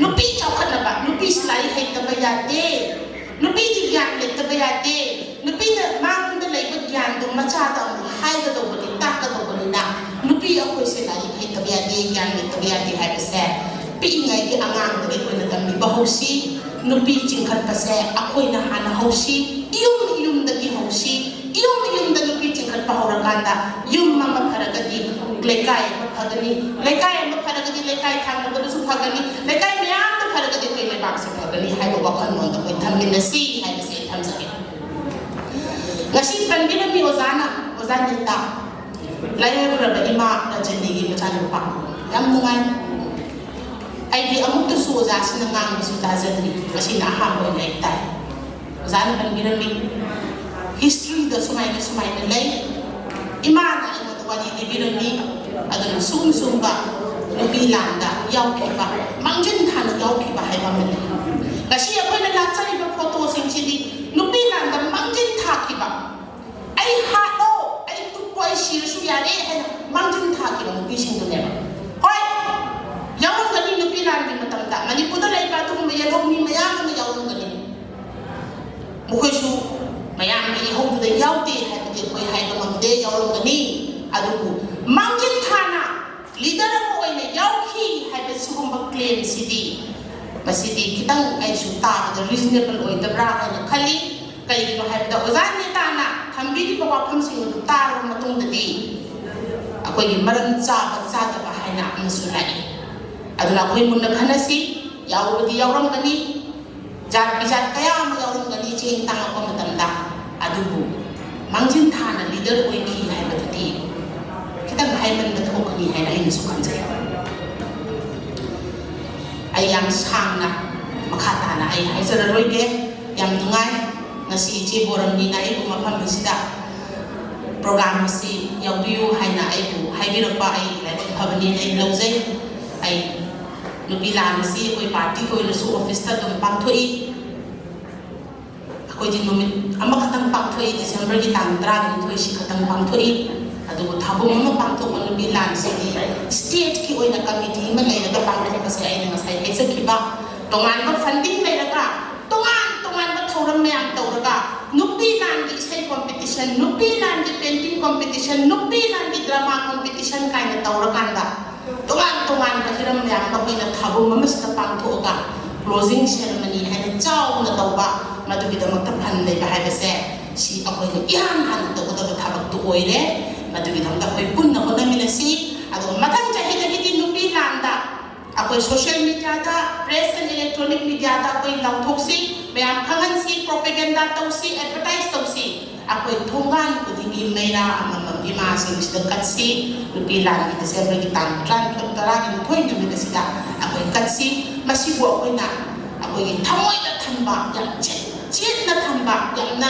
ꯅꯨꯄꯤ ꯆꯥꯎꯈꯠ ꯅꯨꯄꯤꯁꯤ ꯂꯥꯏꯔꯤꯛ ꯍꯩꯇꯕ ꯌꯥꯗꯦ, ꯅꯨꯄꯤꯗꯤ ꯒ꯭ꯌꯥꯟ ꯂꯩꯇꯕ ꯌꯥꯗꯦ, ꯅꯨꯄꯤꯅ ꯃꯉꯣꯟꯗ ꯂꯩꯕ ꯒ꯭ꯌꯥꯟꯗꯨ ꯃꯆꯥꯗ ꯑꯃꯨꯛ ꯍꯥꯏꯒꯗꯧꯕꯅꯤ, ꯇꯥꯛꯀꯗꯧꯕꯅꯤꯅ ꯅꯨꯄꯤ ꯑꯩꯈꯣꯏꯁꯦ ꯂꯥꯏꯔꯤꯛ ꯍꯩꯇꯕ ꯌꯥꯗꯦ, ꯒ꯭ꯌꯥꯟ ꯂꯩꯇꯕ ꯌꯥꯗꯦ ꯍꯥꯏꯕꯁꯦ ꯄꯤꯛꯏꯉꯩꯒꯤ ꯑꯉꯥꯡꯗꯒꯤ ꯑꯩꯈꯣꯏꯅ ꯇꯝꯕꯤꯕ ꯍꯧꯁꯤ꯫ ꯅꯨꯄꯤ ꯆꯤꯡꯈꯠꯄꯁꯦ ꯑꯩꯈꯣꯏꯅ ꯍꯥꯟꯅ ꯍꯧꯁꯤ, ꯏꯌꯨꯝ ꯏꯌꯨꯝꯗꯒꯤ ꯍꯧꯁꯤ꯫ ꯏꯌꯨꯝ ꯏꯌꯨꯝꯗ ꯅꯨꯄꯤ ꯆꯤꯡꯈꯠꯄ ꯍꯧꯔꯀꯥꯟꯗ ꯌꯨꯝ ꯑꯃ ꯐꯔꯒꯗꯤ ꯂꯩꯀꯥꯏ ꯑꯃ ꯐꯒꯅꯤ, ꯂꯩꯀꯥꯏ ꯑꯃ ꯐꯔꯒꯗꯤ ꯂꯩꯀꯥꯏ ꯊꯪꯅꯕꯗꯨꯁꯨ ꯐꯒꯅꯤ, ꯂꯩꯀꯥꯏ ꯃꯌꯥꯝꯗ ꯐꯔꯒꯗꯤ ꯑꯩꯈꯣꯏ ꯂꯩꯕꯥꯛꯁꯦ ꯐꯒꯅꯤ ꯍꯥꯏꯕ ꯋꯥꯈꯜꯂꯣꯟꯗ ꯑꯩꯈꯣꯏ ꯊꯝꯃꯤꯟꯅꯁꯤ ꯍꯥꯏꯕꯁꯦ ꯑꯩ ꯊꯝꯖꯒꯦ꯫ ꯉꯁꯤ ꯄꯟꯕꯤꯔꯝꯃꯤ ꯑꯣꯖꯥꯅ, ꯑꯣꯖꯥ ꯅꯤꯇꯥ, ꯂꯥꯏꯑꯣꯏꯈ꯭ꯔꯕ ꯏꯃꯥ ꯔꯖꯅꯤꯒꯤ ꯃꯆꯥꯅꯨꯄꯥ꯫ ꯌꯥꯝ ꯅꯨꯡꯉꯥꯏ꯫ ꯑꯩꯗꯤ ꯑꯃꯨꯛꯇꯁꯨ ꯑꯣꯖꯥꯁꯤꯅ ꯉꯥꯡꯕꯁꯨ ꯇꯥꯖꯗ꯭ꯔꯤ, ꯉꯁꯤꯅ ꯑꯍꯥꯟꯕ ꯑꯣꯏꯅ ꯑꯩ ꯇꯥꯏ꯫ ꯑꯣꯖꯥꯅ ꯄꯟꯕꯤꯔꯝꯃꯤ, ꯍꯤꯁꯇ꯭ꯔꯤꯗ ꯁꯨꯃꯥꯏꯅ ꯁꯨꯃꯥꯏꯅ ꯂꯩ, ꯏꯃꯥꯅ ꯑꯩꯉꯣꯟꯗ ꯋꯥꯔꯤ ꯂꯤꯕꯤꯔꯝꯃꯤ꯫ ꯑꯗꯨꯅ ꯁꯨꯝ ꯁꯨꯝꯕ ꯅꯨꯄꯤ ꯂꯥꯟꯗ ꯌꯥꯎꯈꯤꯕ, ꯃꯥꯡꯖꯤꯟ ꯊꯥꯅ ꯌꯥꯎꯈꯤꯕ ꯍꯥꯏꯕ ꯑꯃ ꯂꯩ꯫ ꯉꯁꯤ ꯑꯩꯈꯣꯏꯅ ꯂꯥꯠꯆꯔꯤꯕ ꯐꯣꯇꯣꯁꯤꯡꯁꯤꯗꯤ ꯅꯨꯄꯤ ꯂꯥꯟꯗ ꯃꯥꯡꯖꯤꯟ ꯊꯥꯈꯤꯕ, "ꯑꯩ ꯍꯥꯠꯂꯣ, ꯑꯩ ꯇꯨꯞꯄꯣ, ꯑꯩ ꯁꯤꯔꯁꯨ ꯌꯥꯔꯦ" ꯍꯥꯏꯅ ꯃꯥꯡꯖꯤꯟ ꯊꯥꯈꯤꯕ ꯅꯨꯄꯤꯁꯤꯡꯗꯨꯅꯦꯕ꯫ ꯍꯣꯏ, ꯌꯥꯎꯔꯝꯒꯅꯤ, ꯅꯨꯄꯤ ꯂꯥꯟꯒꯤ ꯃꯇꯝꯗ ꯃꯅꯤꯄꯨꯔꯗ ꯂꯩꯕ ꯑꯗꯨꯒꯨꯝꯕ ꯌꯦꯜꯍꯧꯃꯤ ꯃꯌꯥꯝ ꯑꯃ ꯌꯥꯎꯔꯝꯒꯅꯤ꯫ ꯃꯈꯣꯏꯁꯨ ꯃꯌꯥꯝꯒꯤ ꯏꯍꯧꯗꯨꯗ ꯌꯥꯎꯗꯦ ꯍꯥꯏꯕꯗꯤ ꯑꯩꯈꯣꯏ ꯍꯥꯏꯕ ꯉꯝꯗꯦ, ꯌꯥꯎꯔꯝꯒꯅꯤ꯫ ꯑꯗꯨꯕꯨ ꯃꯥꯡꯖꯤꯟ ꯊꯥꯅ ꯂꯤꯗꯔ ꯑꯃ ꯑꯣꯏꯅ ꯌꯥꯎꯈꯤ ꯍꯥꯏꯕ ꯁꯤꯒꯨꯝꯕ ꯀ꯭ꯂꯦꯝꯁꯤꯗꯤ, ꯃꯁꯤꯗꯤ ꯈꯤꯇꯪ ꯑꯩꯁꯨ ꯇꯥꯕꯗ ꯔꯤꯖꯅꯦꯕꯜ ꯑꯣꯏꯗꯕ꯭ꯔꯥ ꯍꯥꯏꯅ ꯈꯜꯂꯤ꯫ ꯀꯩꯒꯤꯅꯣ ꯍꯥꯏꯕꯗ ꯑꯣꯖꯥ ꯅꯦꯇꯥꯅ ꯊꯝꯕꯤꯔꯤꯕ ꯋꯥꯐꯝꯁꯤꯡ ꯑꯗꯨ ꯇꯥꯔꯕ ꯃꯇꯨꯡꯗꯗꯤ ꯑꯩꯈꯣꯏꯒꯤ ꯃꯔꯝ ꯆꯥꯕ ꯆꯥꯗꯕ ꯍꯥꯏꯅ ꯑꯃꯁꯨ ꯂꯥꯛꯏ꯫ ꯑꯗꯨꯅ ꯑꯩꯈꯣꯏ ꯃꯨꯟꯅ ꯈꯟꯅꯁꯤ꯫ ꯌꯥꯎꯕꯗꯤ ꯌꯥꯎꯔꯝꯒꯅꯤ, ꯖꯥꯠ ꯕꯤꯖꯥꯠ ꯀꯌꯥ ꯑꯃ ꯌꯥꯎꯔꯝꯒꯅꯤ ꯆꯦꯡ ꯇꯥꯡꯉꯛꯄ ꯃꯇꯝꯗ꯫ ꯑꯗꯨꯕꯨ ꯃꯥꯡꯖꯤꯟ ꯊꯥꯅ ꯂꯤꯗꯔ ꯑꯣꯏꯈꯤ ꯍꯥꯏꯕꯗꯨꯗꯤ ꯈꯤꯇꯪ ꯍꯥꯏꯃꯟꯕ ꯊꯣꯛꯀꯅꯤ ꯍꯥꯏꯅ ꯑꯩꯅꯁꯨ ꯈꯟꯖꯩ꯫ ꯑꯩ ꯌꯥꯝ ꯁꯥꯡꯅ ꯃꯈꯥ ꯇꯥꯅ ꯑꯩ ꯍꯥꯏꯖꯔꯔꯣꯏꯒꯦ꯫ ꯌꯥꯝ ꯅꯨꯡꯉꯥꯏ ꯉꯁꯤ ꯏꯆꯦ ꯕꯣꯔꯝꯅꯤꯅ ꯑꯩꯕꯨ ꯃꯐꯝ ꯑꯁꯤꯗ ꯄ꯭ꯔꯣꯒ꯭ꯔꯥꯝ ꯑꯁꯤ ꯌꯥꯎꯕꯤꯌꯨ ꯍꯥꯏꯅ ꯑꯩꯕꯨ ꯍꯥꯏꯕꯤꯔꯛꯄ꯫ ꯑꯩ ꯂꯥꯏꯕꯛ ꯐꯕꯅꯦꯅ ꯑꯩ ꯂꯧꯖꯩ꯫ ꯑꯩ ꯅꯨꯄꯤ ꯂꯥꯟ ꯑꯁꯤ ꯑꯩꯈꯣꯏ ꯄꯥꯔꯇꯤꯒꯤ ꯑꯣꯏꯅꯁꯨ ꯑꯣꯐꯤꯁꯇ ꯑꯗꯨꯝ ꯄꯥꯡꯊꯣꯛꯏ꯫ ꯑꯩꯈꯣꯏꯗꯤ ꯅꯨꯃꯤꯠ ꯑꯃꯈꯛꯇꯪ ꯄꯥꯡꯊꯣꯛꯏ, ꯗꯤꯁꯦꯝꯕꯔꯒꯤ ꯇꯥꯡ ꯇꯔꯥꯒ ꯅꯤꯊꯣꯏꯁꯤ ꯈꯛꯇꯪ ꯄꯥꯡꯊꯣꯛꯏ꯫ ꯑꯗꯨꯕꯨ ꯊꯥꯕꯨꯡ ꯑꯃ ꯄꯥꯡꯊꯣꯛꯄ ꯅꯨꯄꯤ ꯂꯥꯟꯁꯤꯗꯤ ꯁ꯭ꯇꯦꯠꯀꯤ ꯑꯣꯏꯅ ꯀꯃꯤꯇꯤ ꯑꯃ ꯂꯩꯔꯒ ꯄꯥꯡꯊꯣꯛꯄꯁꯦ ꯑꯩꯅ ꯉꯁꯥꯏ ꯍꯥꯏꯖꯈꯤꯕ ꯇꯣꯉꯥꯟꯕ funding ꯂꯩꯔꯒ, ꯇꯣꯉꯥꯟ ꯇꯣꯉꯥꯟꯕ ꯊꯧꯔꯝ ꯃꯌꯥꯝ ꯇꯧꯔꯒ, ꯅꯨꯄꯤ ꯂꯥꯟꯒꯤ ꯏꯁꯩ competition, ꯅꯨꯄꯤ ꯂꯥꯟꯒꯤ painting competition, ꯅꯨꯄꯤ ꯂꯥꯟꯒꯤ drama competition ꯀꯥꯏꯅ ꯇꯧꯔꯀꯥꯟꯗ, ꯇꯣꯉꯥꯟ ꯇꯣꯉꯥꯟꯕ ꯍꯤꯔꯝ ꯃꯌꯥꯝ ꯑꯃ ꯑꯩꯈꯣꯏꯅ ꯊꯥꯕꯨꯝ ꯑꯃꯁꯤꯗ ꯄꯥꯡꯊꯣꯛꯑꯒ closing ceremony ꯍꯥꯏꯅ ꯆꯥꯎꯅ ꯇꯧꯕ, ꯃꯗꯨꯒꯤꯗꯃꯛꯇ fund ꯂꯩꯕ ꯍꯥꯏꯕꯁꯦ, ꯁꯤ ꯑꯩꯈꯣꯏꯅ ꯏꯍꯥꯟ ꯍꯥꯟꯅ ꯇꯧꯒꯗꯕ ꯊꯕꯛꯇꯨ ꯑꯣꯏꯔꯦ꯫ ꯃꯗꯨꯒꯤꯗꯃꯛꯇ ꯑꯩꯈꯣꯏ ꯄꯨꯟꯅ ꯍꯣꯠꯅꯃꯤꯟꯅꯁꯤ꯫ ꯑꯗꯨꯒ ꯃꯊꯪ ꯆꯍꯤꯗꯒꯤꯗꯤ ꯅꯨꯄꯤ ꯂꯥꯟꯗ ꯑꯩꯈꯣꯏ social media the, press and electronic media ꯗ ꯑꯩꯈꯣꯏ ꯂꯥꯎꯊꯣꯛꯁꯤ, ꯃꯌꯥꯝ ꯈꯪꯍꯟꯁꯤ, propaganda ꯇꯧꯁꯤ, advertise ꯇꯧꯁꯤ꯫ ꯑꯩꯈꯣꯏ ꯊꯣꯡꯒꯥꯟ ꯈꯨꯗꯤꯡꯒꯤ ꯃꯩꯔꯥ ꯑꯃꯃꯝ ꯏꯃꯥꯁꯤꯡꯁꯤꯗ ꯀꯠꯁꯤ꯫ ꯅꯨꯄꯤ ꯂꯥꯟꯒꯤ December ꯒꯤ ꯇꯥꯡ ꯇꯔꯥꯅꯤꯊꯣꯏ, ꯇꯔꯥꯅꯤꯊꯣꯏ ꯅꯨꯃꯤꯠ ꯑꯁꯤꯗ ꯑꯩꯈꯣꯏ ꯀꯠꯁꯤ꯫ ꯃꯁꯤꯕꯨ ꯑꯩꯈꯣꯏꯅ ꯑꯩꯈꯣꯏꯒꯤ ꯊꯃꯣꯏꯗ ꯊꯝꯕ, ꯌꯥꯝ ꯆꯦꯠ-, ꯆꯦꯠꯅ ꯊꯝꯕ, ꯌꯥꯝꯅ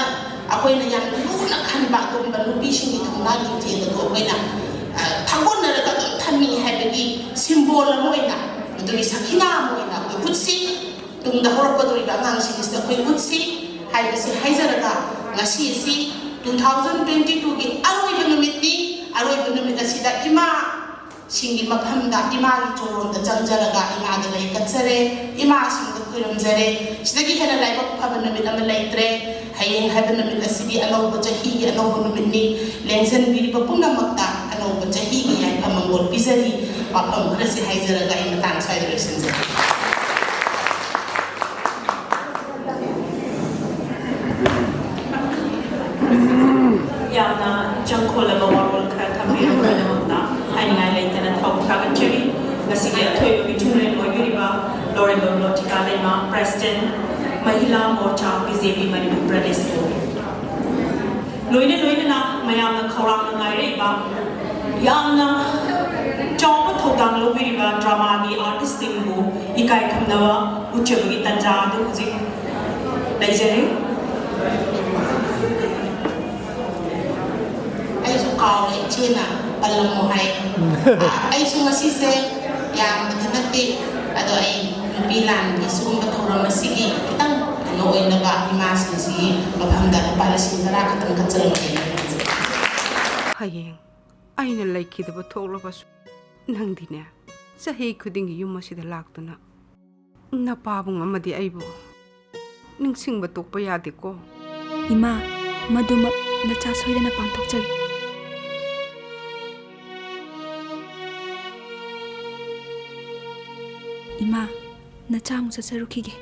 ꯑꯩꯈꯣꯏꯅ ꯌꯥꯝꯅ ꯂꯨꯅ ꯈꯟꯕ ꯑꯗꯨꯒꯨꯝꯕ ꯅꯨꯄꯤꯁꯤꯡꯒꯤ ꯊꯧꯅꯥ ꯂꯤꯡꯖꯦꯜ ꯑꯗꯨ ꯑꯩꯈꯣꯏꯅ, ꯑ, ꯊꯥꯒꯣꯟꯅꯔꯒ ꯑꯗꯨꯝ ꯊꯝꯃꯤ ꯍꯥꯏꯕꯒꯤ symbol ꯑꯃ ꯑꯣꯏꯅ, ꯑꯗꯨꯒꯤ ꯁꯈꯤꯅꯥ ꯑꯃ ꯑꯣꯏꯅ ꯑꯩꯈꯣꯏ ꯎꯠꯁꯤ꯫ ꯇꯨꯡꯗ ꯍꯧꯔꯛꯀꯗꯧꯔꯤꯕ ꯑꯉꯥꯡꯁꯤꯡ ꯑꯁꯤꯗ ꯑꯩꯈꯣꯏ ꯎꯠꯁꯤ ꯍꯥꯏꯕꯁꯤ ꯍꯥꯏꯖꯔꯒ, ꯉꯁꯤ ꯑꯁꯤ two thousand twenty two ꯒꯤ ꯑꯔꯣꯏꯕ ꯅꯨꯃꯤꯠꯅꯤ꯫ ꯑꯔꯣꯏꯕ ꯅꯨꯃꯤꯠ ꯑꯁꯤꯗ ꯏꯃꯥꯁꯤꯡꯒꯤ ꯃꯐꯝꯗ, ꯏꯃꯥꯒꯤ ꯆꯣꯔꯣꯟꯗ ꯆꯪꯖꯔꯒ ꯏꯃꯥꯗ ꯂꯩ ꯀꯠꯆꯔꯦ, ꯏꯃꯥꯁꯤꯡꯗ ꯈꯨꯔꯨꯝꯖꯔꯦ꯫ ꯁꯤꯗꯒꯤ ꯍꯦꯟꯅ ꯂꯥꯏꯕꯛ ꯐꯕ ꯅꯨꯃꯤꯠ ꯑꯃ ꯂꯩꯇ꯭ꯔꯦ꯫ ꯍꯌꯦꯡ ꯍꯥꯏꯕ ꯅꯨꯃꯤꯠ ꯑꯁꯤꯗꯤ ꯑꯅꯧꯕ ꯆꯍꯤꯒꯤ ꯑꯅꯧꯕ ꯅꯨꯃꯤꯠꯅꯤ꯫ ꯂꯦꯡꯖꯟꯕꯤꯔꯤꯕ ꯄꯨꯝꯅꯃꯛꯇ ꯑꯅꯧꯕ ꯆꯍꯤꯒꯤ ꯌꯥꯏꯐ ꯃꯪꯒꯣꯜ ꯄꯤꯖꯔꯤ꯫ ꯋꯥꯐꯝ ꯈꯔꯁꯤ ꯍꯥꯏꯖꯔꯒ ꯑꯩ ꯃꯇꯥꯡ ꯁ꯭ꯋꯥꯏꯗ ꯂꯣꯏꯁꯤꯟꯖꯔꯦ꯫ ꯌꯥꯝꯅ ꯏꯆꯪ ꯈꯣꯜꯂꯕ ꯋꯥꯔꯣꯜ ꯈꯔ ꯊꯝꯕꯤꯔꯕꯒꯤꯗꯃꯛꯇ ꯍꯥꯏꯅꯤꯡꯉꯥꯏ ꯂꯩꯇꯅ ꯊꯥꯒꯠꯆꯔꯤ꯫ ꯉꯁꯤꯒꯤ ꯑꯊꯣꯏꯕ ꯃꯤꯊꯨꯡꯂꯦꯟ ꯑꯣꯏꯕꯤꯔꯤꯕ ꯂꯣꯔꯦꯝꯕꯝ ꯂꯣꯇꯤꯀꯥ ꯂꯩꯃ, President, ꯃꯍꯤꯂꯥ ꯃꯣꯔꯆꯥ, ꯕꯤ ꯖꯦ ꯄꯤ ꯃꯅꯤꯄꯨꯔ ꯄ꯭ꯔꯗꯦꯁꯄꯨ꯫ ꯂꯣꯏꯅ ꯂꯣꯏꯅꯅ ꯃꯌꯥꯝꯅ ꯈꯧꯔꯥꯡꯅ ꯉꯥꯏꯔꯛꯏꯕ, ꯌꯥꯝꯅ ꯆꯥꯎꯕ ꯊꯧꯗꯥꯡ ꯂꯧꯕꯤꯔꯤꯕ drama ꯒꯤ artist ꯁꯤꯡꯕꯨ ꯏꯀꯥꯏ ꯈꯨꯝꯅꯕ ꯎꯠꯆꯕꯒꯤ ꯇꯥꯟꯖꯥ ꯑꯗꯨ ꯍꯧꯖꯤꯛ ꯂꯩꯖꯔꯤ꯫ ꯑꯩꯁꯨ ꯀꯥꯎꯔꯦ, ꯏꯆꯦꯅ ꯄꯜꯂꯝꯃꯣ ꯍꯥꯏ꯫ ꯑꯩꯁꯨ ꯉꯁꯤꯁꯦ ꯌꯥꯝꯕꯗꯤ ꯅꯠꯇꯦ, ꯑꯗꯣ ꯑꯩ ꯅꯨꯄꯤ ꯂꯥꯟꯒꯤ ꯁꯤꯒꯨꯝꯕ ꯊꯧꯔꯝ ꯑꯁꯤꯒꯤ ꯈꯤꯇꯪ ꯀꯩꯅꯣ ꯑꯣꯏꯅꯕ ꯏꯃꯥꯁꯤꯡꯁꯤꯒꯤ ꯃꯐꯝꯗ ꯂꯨꯄꯥ ꯂꯤꯁꯤꯡ ꯇꯔꯥ ꯈꯛꯇꯪ ꯀꯠꯆꯔꯝꯒꯦ꯫ ꯍꯌꯦꯡ ꯑꯩꯅ ꯂꯩꯈꯤꯗꯕ ꯊꯣꯛꯂꯕꯁꯨ, ꯅꯪꯗꯤꯅꯦ, ꯆꯍꯤ ꯈꯨꯗꯤꯡꯒꯤ ꯌꯨꯝ ꯑꯁꯤꯗ ꯂꯥꯛꯇꯨꯅ ꯅꯄꯥꯕꯨꯡ ꯑꯃꯗꯤ ꯑꯩꯕꯨ ꯅꯤꯡꯁꯤꯡꯕ ꯇꯣꯛꯄ ꯌꯥꯗꯦꯀꯣ꯫ ꯏꯃꯥ, ꯃꯗꯨꯃꯛ ꯅꯆꯥ ꯁꯣꯏꯗꯅ ꯄꯥꯡꯊꯣꯛꯆꯒꯦ꯫ ꯏꯃꯥ, ꯅꯆꯥ ꯑꯃꯨꯛ ꯆꯠꯆꯔꯨꯈꯤꯒꯦ꯫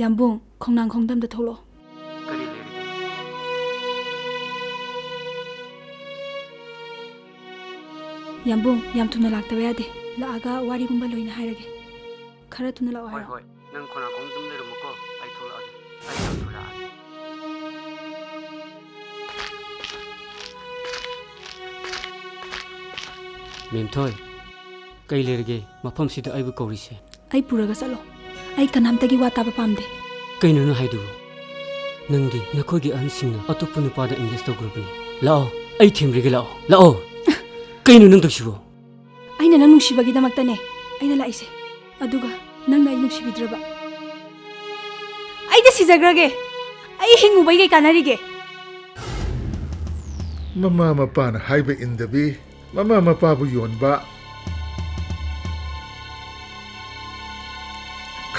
ꯌꯥꯝꯕꯨꯡ, ꯈꯣꯡꯅꯥꯡ ꯈꯣꯡꯗꯝꯗ ꯊꯣꯛꯂꯛꯑꯣ꯫ ꯀꯔꯤ ꯂꯩꯔꯒꯦ? ꯌꯥꯝꯕꯨꯡ, ꯌꯥꯝ ꯊꯨꯅ ꯂꯥꯛꯇꯕ ꯌꯥꯗꯦ꯫ ꯂꯥꯛꯑꯒ ꯋꯥꯔꯤꯒꯨꯝꯕ ꯂꯣꯏꯅ ꯍꯥꯏꯔꯒꯦ꯫ ꯈꯔ ꯊꯨꯅ ꯂꯥꯛꯑꯣ ꯍꯣꯏ, ꯍꯥꯏꯔꯣ꯫ ꯍꯣꯏ꯫ ꯅꯪ ꯈꯣꯡꯅꯥꯡ ꯈꯣꯡꯗꯝ ꯂꯩꯔꯝꯃꯨꯀꯣ꯫ ꯑꯩ ꯊꯣꯛꯂꯛꯑꯒꯦ꯫ ꯑꯩ ꯌꯥꯝ ꯊꯨꯅ ꯂꯥꯛꯑꯒꯦ꯫ ꯃꯦꯝꯊꯣꯏ, ꯀꯩ ꯂꯩꯔꯒꯦ ꯃꯐꯝꯁꯤꯗ ꯑꯩꯕꯨ ꯀꯧꯔꯤꯁꯦ? ꯑꯩ ꯄꯨꯔꯒ ꯆꯠꯂꯣ꯫ ꯑꯩ ꯀꯅꯥꯝꯇꯒꯤ ꯋꯥ ꯇꯥꯕ ꯄꯥꯝꯗꯦ꯫ ꯀꯩꯅꯣ ꯅꯪ ꯍꯥꯏꯗꯨꯕꯨ? ꯅꯪꯗꯤ ꯅꯈꯣꯏꯒꯤ ꯑꯍꯟꯁꯤꯡꯅ ꯑꯇꯣꯞꯄ ꯅꯨꯄꯥꯗ engage ꯇꯧꯈ꯭ꯔꯕꯅꯤ꯫ ꯂꯥꯛꯑꯣ, ꯑꯩ ꯊꯦꯝꯕꯤꯔꯒꯦ, ꯂꯥꯛꯑꯣ, ꯂꯥꯛꯑꯣ꯫ ꯀꯩꯅꯣ ꯅꯪ ꯇꯧꯁꯤꯕꯣ? ꯑꯩꯅ ꯅꯪ ꯅꯨꯡꯁꯤꯕꯒꯤꯗꯃꯛꯇꯅꯦ ꯑꯩꯅ ꯂꯥꯛꯏꯁꯦ꯫ ꯑꯗꯨꯒ ꯅꯪꯅ ꯑꯩ ꯅꯨꯡꯁꯤꯕꯤꯗ꯭ꯔꯕ? ꯑꯩꯗꯤ ꯁꯤꯖꯈ꯭ꯔꯒꯦ꯫ ꯑꯩ ꯍꯤꯡꯉꯨꯕꯩ ꯀꯩ ꯀꯥꯟꯅꯔꯤꯒꯦ? ꯃꯃꯥ ꯃꯄꯥꯅ ꯍꯥꯏꯕ ꯏꯟꯗꯕꯤ, ꯃꯃꯥ ꯃꯄꯥꯕꯨ ꯌꯣꯟꯕ꯫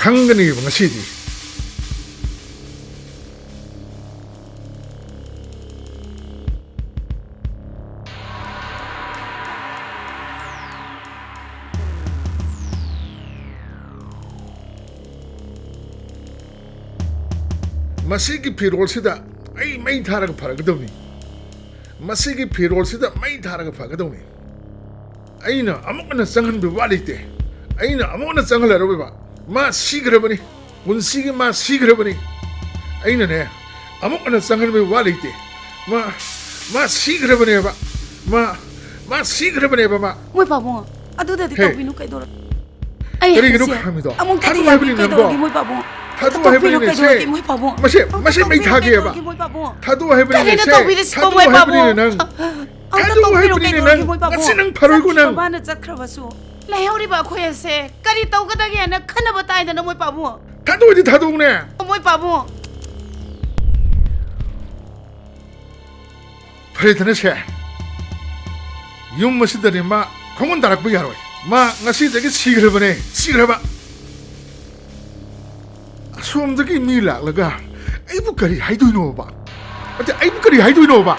ꯈꯪꯒꯅꯦꯕ ꯉꯁꯤꯗꯤ꯫ ꯃꯁꯤꯒꯤ ꯐꯤꯔꯣꯜꯁꯤꯗ ꯑꯩ ꯃꯩ ꯊꯥꯔꯒ ꯐꯔꯒꯗꯕꯅꯤ꯫ ꯃꯁꯤꯒꯤ ꯐꯤꯔꯣꯜꯁꯤꯗ ꯃꯩ ꯊꯥꯔꯒ ꯐꯒꯗꯧꯅꯤ꯫ ꯑꯩꯅ ꯑꯃꯨꯛ ꯍꯟꯅ ꯆꯪꯍꯟꯕ ꯋꯥ ꯂꯩꯇꯦ꯫ ꯑꯩꯅ ꯑꯃꯨꯛ ꯍꯟꯅ ꯆꯪꯍꯜꯂꯔꯣꯏꯕ꯫ ꯃꯥ ꯁꯤꯈ꯭ꯔꯕꯅꯤ꯫ ꯄꯨꯟꯁꯤꯒꯤ ꯃꯥ ꯁꯤꯈ꯭ꯔꯕꯅꯤ꯫ ꯑꯩꯅꯅꯦ, ꯑꯃꯨꯛ ꯍꯟꯅ ꯆꯪꯍꯟꯕ ꯋꯥ ꯂꯩꯇꯦ꯫ ꯃꯥ, ꯃꯥ ꯁꯤꯈ꯭ꯔꯕꯅꯦꯕ꯫ ꯃꯥ, ꯃꯥ ꯁꯤꯈ꯭ꯔꯕꯅꯦꯕ ꯃꯥ꯫ ꯃꯣꯏ ꯄꯥꯕꯨꯡ, ꯑꯗꯨꯗꯗꯤ ꯍꯦ꯫ ꯇꯧꯕꯤꯅꯨ ꯀꯩꯗꯧꯔ-, ꯑꯩ ꯀꯔꯤꯒꯤꯅꯣ ꯍꯥꯏꯁꯦ? ꯈꯥꯝꯃꯤꯗꯣ? ꯑꯃꯨꯛꯇꯗꯤ ꯊꯥꯗꯣꯛꯑꯣ ꯌꯥꯕꯤꯌꯨ ꯍꯥꯏꯕꯅꯤ ꯀꯩꯗꯧꯔꯒꯦ ꯅꯪꯕꯣ꯫ ꯃꯣꯏ ꯄꯥꯕꯨꯡ? ꯊꯥꯗꯣꯛꯑꯣ ꯇꯧꯕꯤꯔꯣ ꯍꯥꯏꯕꯅꯤꯅꯦ ꯁꯦ꯫ ꯀꯩꯗꯧꯔꯒꯦ ꯃꯣꯏ ꯄꯥꯕꯨꯡ? ꯃꯁꯦ, ꯑꯝꯇ ꯃꯁꯦ ꯃꯩ ꯇꯧꯕꯤꯔꯣ ꯊꯥꯒꯦꯕ꯫ ꯀꯩꯗꯧꯔꯒꯦ ꯃꯣꯏ ꯄꯥꯕꯨꯡ? ꯊꯥꯗꯣꯛꯑꯣ ꯍꯥꯏꯕꯅꯤꯅꯦ ꯀꯔꯤꯅꯣ ꯁꯦ꯫ ꯇꯧꯕꯤꯔꯤꯁꯤꯕꯣ ꯊꯥꯗꯣꯛꯑꯣ ꯃꯣꯏ ꯍꯥꯏꯕꯅꯤꯅꯦ ꯄꯥꯕꯨꯡ? ꯅꯪ꯫ ꯑꯝꯇ ꯊꯥꯗꯣꯛꯑꯣ ꯇꯧꯕꯤꯔꯣ ꯍꯥꯏꯕꯅꯤꯅꯦ ꯅꯪ꯫ ꯀꯩꯗꯧꯔꯒꯦ ꯃꯣꯏ ꯄꯥꯕꯨꯡ? ꯉꯁꯤ ꯅꯪ ꯐꯔꯣꯏꯀꯣ ꯆꯠꯈꯤꯕ ꯅꯪ꯫ ꯃꯥꯅ ꯆꯠꯈ꯭ꯔꯕꯁꯨ ꯂꯩꯍꯧꯔꯤꯕ ꯑꯩꯈꯣꯏ ꯑꯁꯦ ꯀꯔꯤ ꯇꯧꯒꯗꯒꯦꯅ ꯈꯟꯅꯕ ꯇꯥꯏꯗꯅ ꯃꯣꯏ ꯄꯥꯕꯨꯡ꯫ ꯊꯥꯗꯣꯛꯑꯣꯗꯤ ꯊꯥꯗꯣꯛꯎꯅꯦ꯫ ꯃꯣꯏ ꯄꯥꯕꯨꯡ꯫ ꯐꯔꯦꯗꯅ ꯁꯦ꯫ ꯌꯨꯝ ꯑꯁꯤꯗꯅꯦ ꯃꯥ ꯈꯣꯡꯒꯨꯟ ꯇꯥꯔꯛꯄ ꯌꯥꯔꯣꯏ꯫ ꯃꯥ ꯉꯁꯤꯗꯒꯤ ꯁꯤꯈ꯭ꯔꯕꯅꯦ, ꯁꯤꯈ꯭ꯔꯕ꯫ ꯑꯁꯣꯝꯗꯒꯤ ꯃꯤ ꯂꯥꯛꯂꯒ ꯑꯩꯕꯨ ꯀꯔꯤ ꯍꯥꯏꯗꯣꯏꯅꯣꯕ? ꯑꯗ ꯑꯩꯕꯨ ꯀꯔꯤ ꯍꯥꯏꯗꯣꯏꯅꯣꯕ?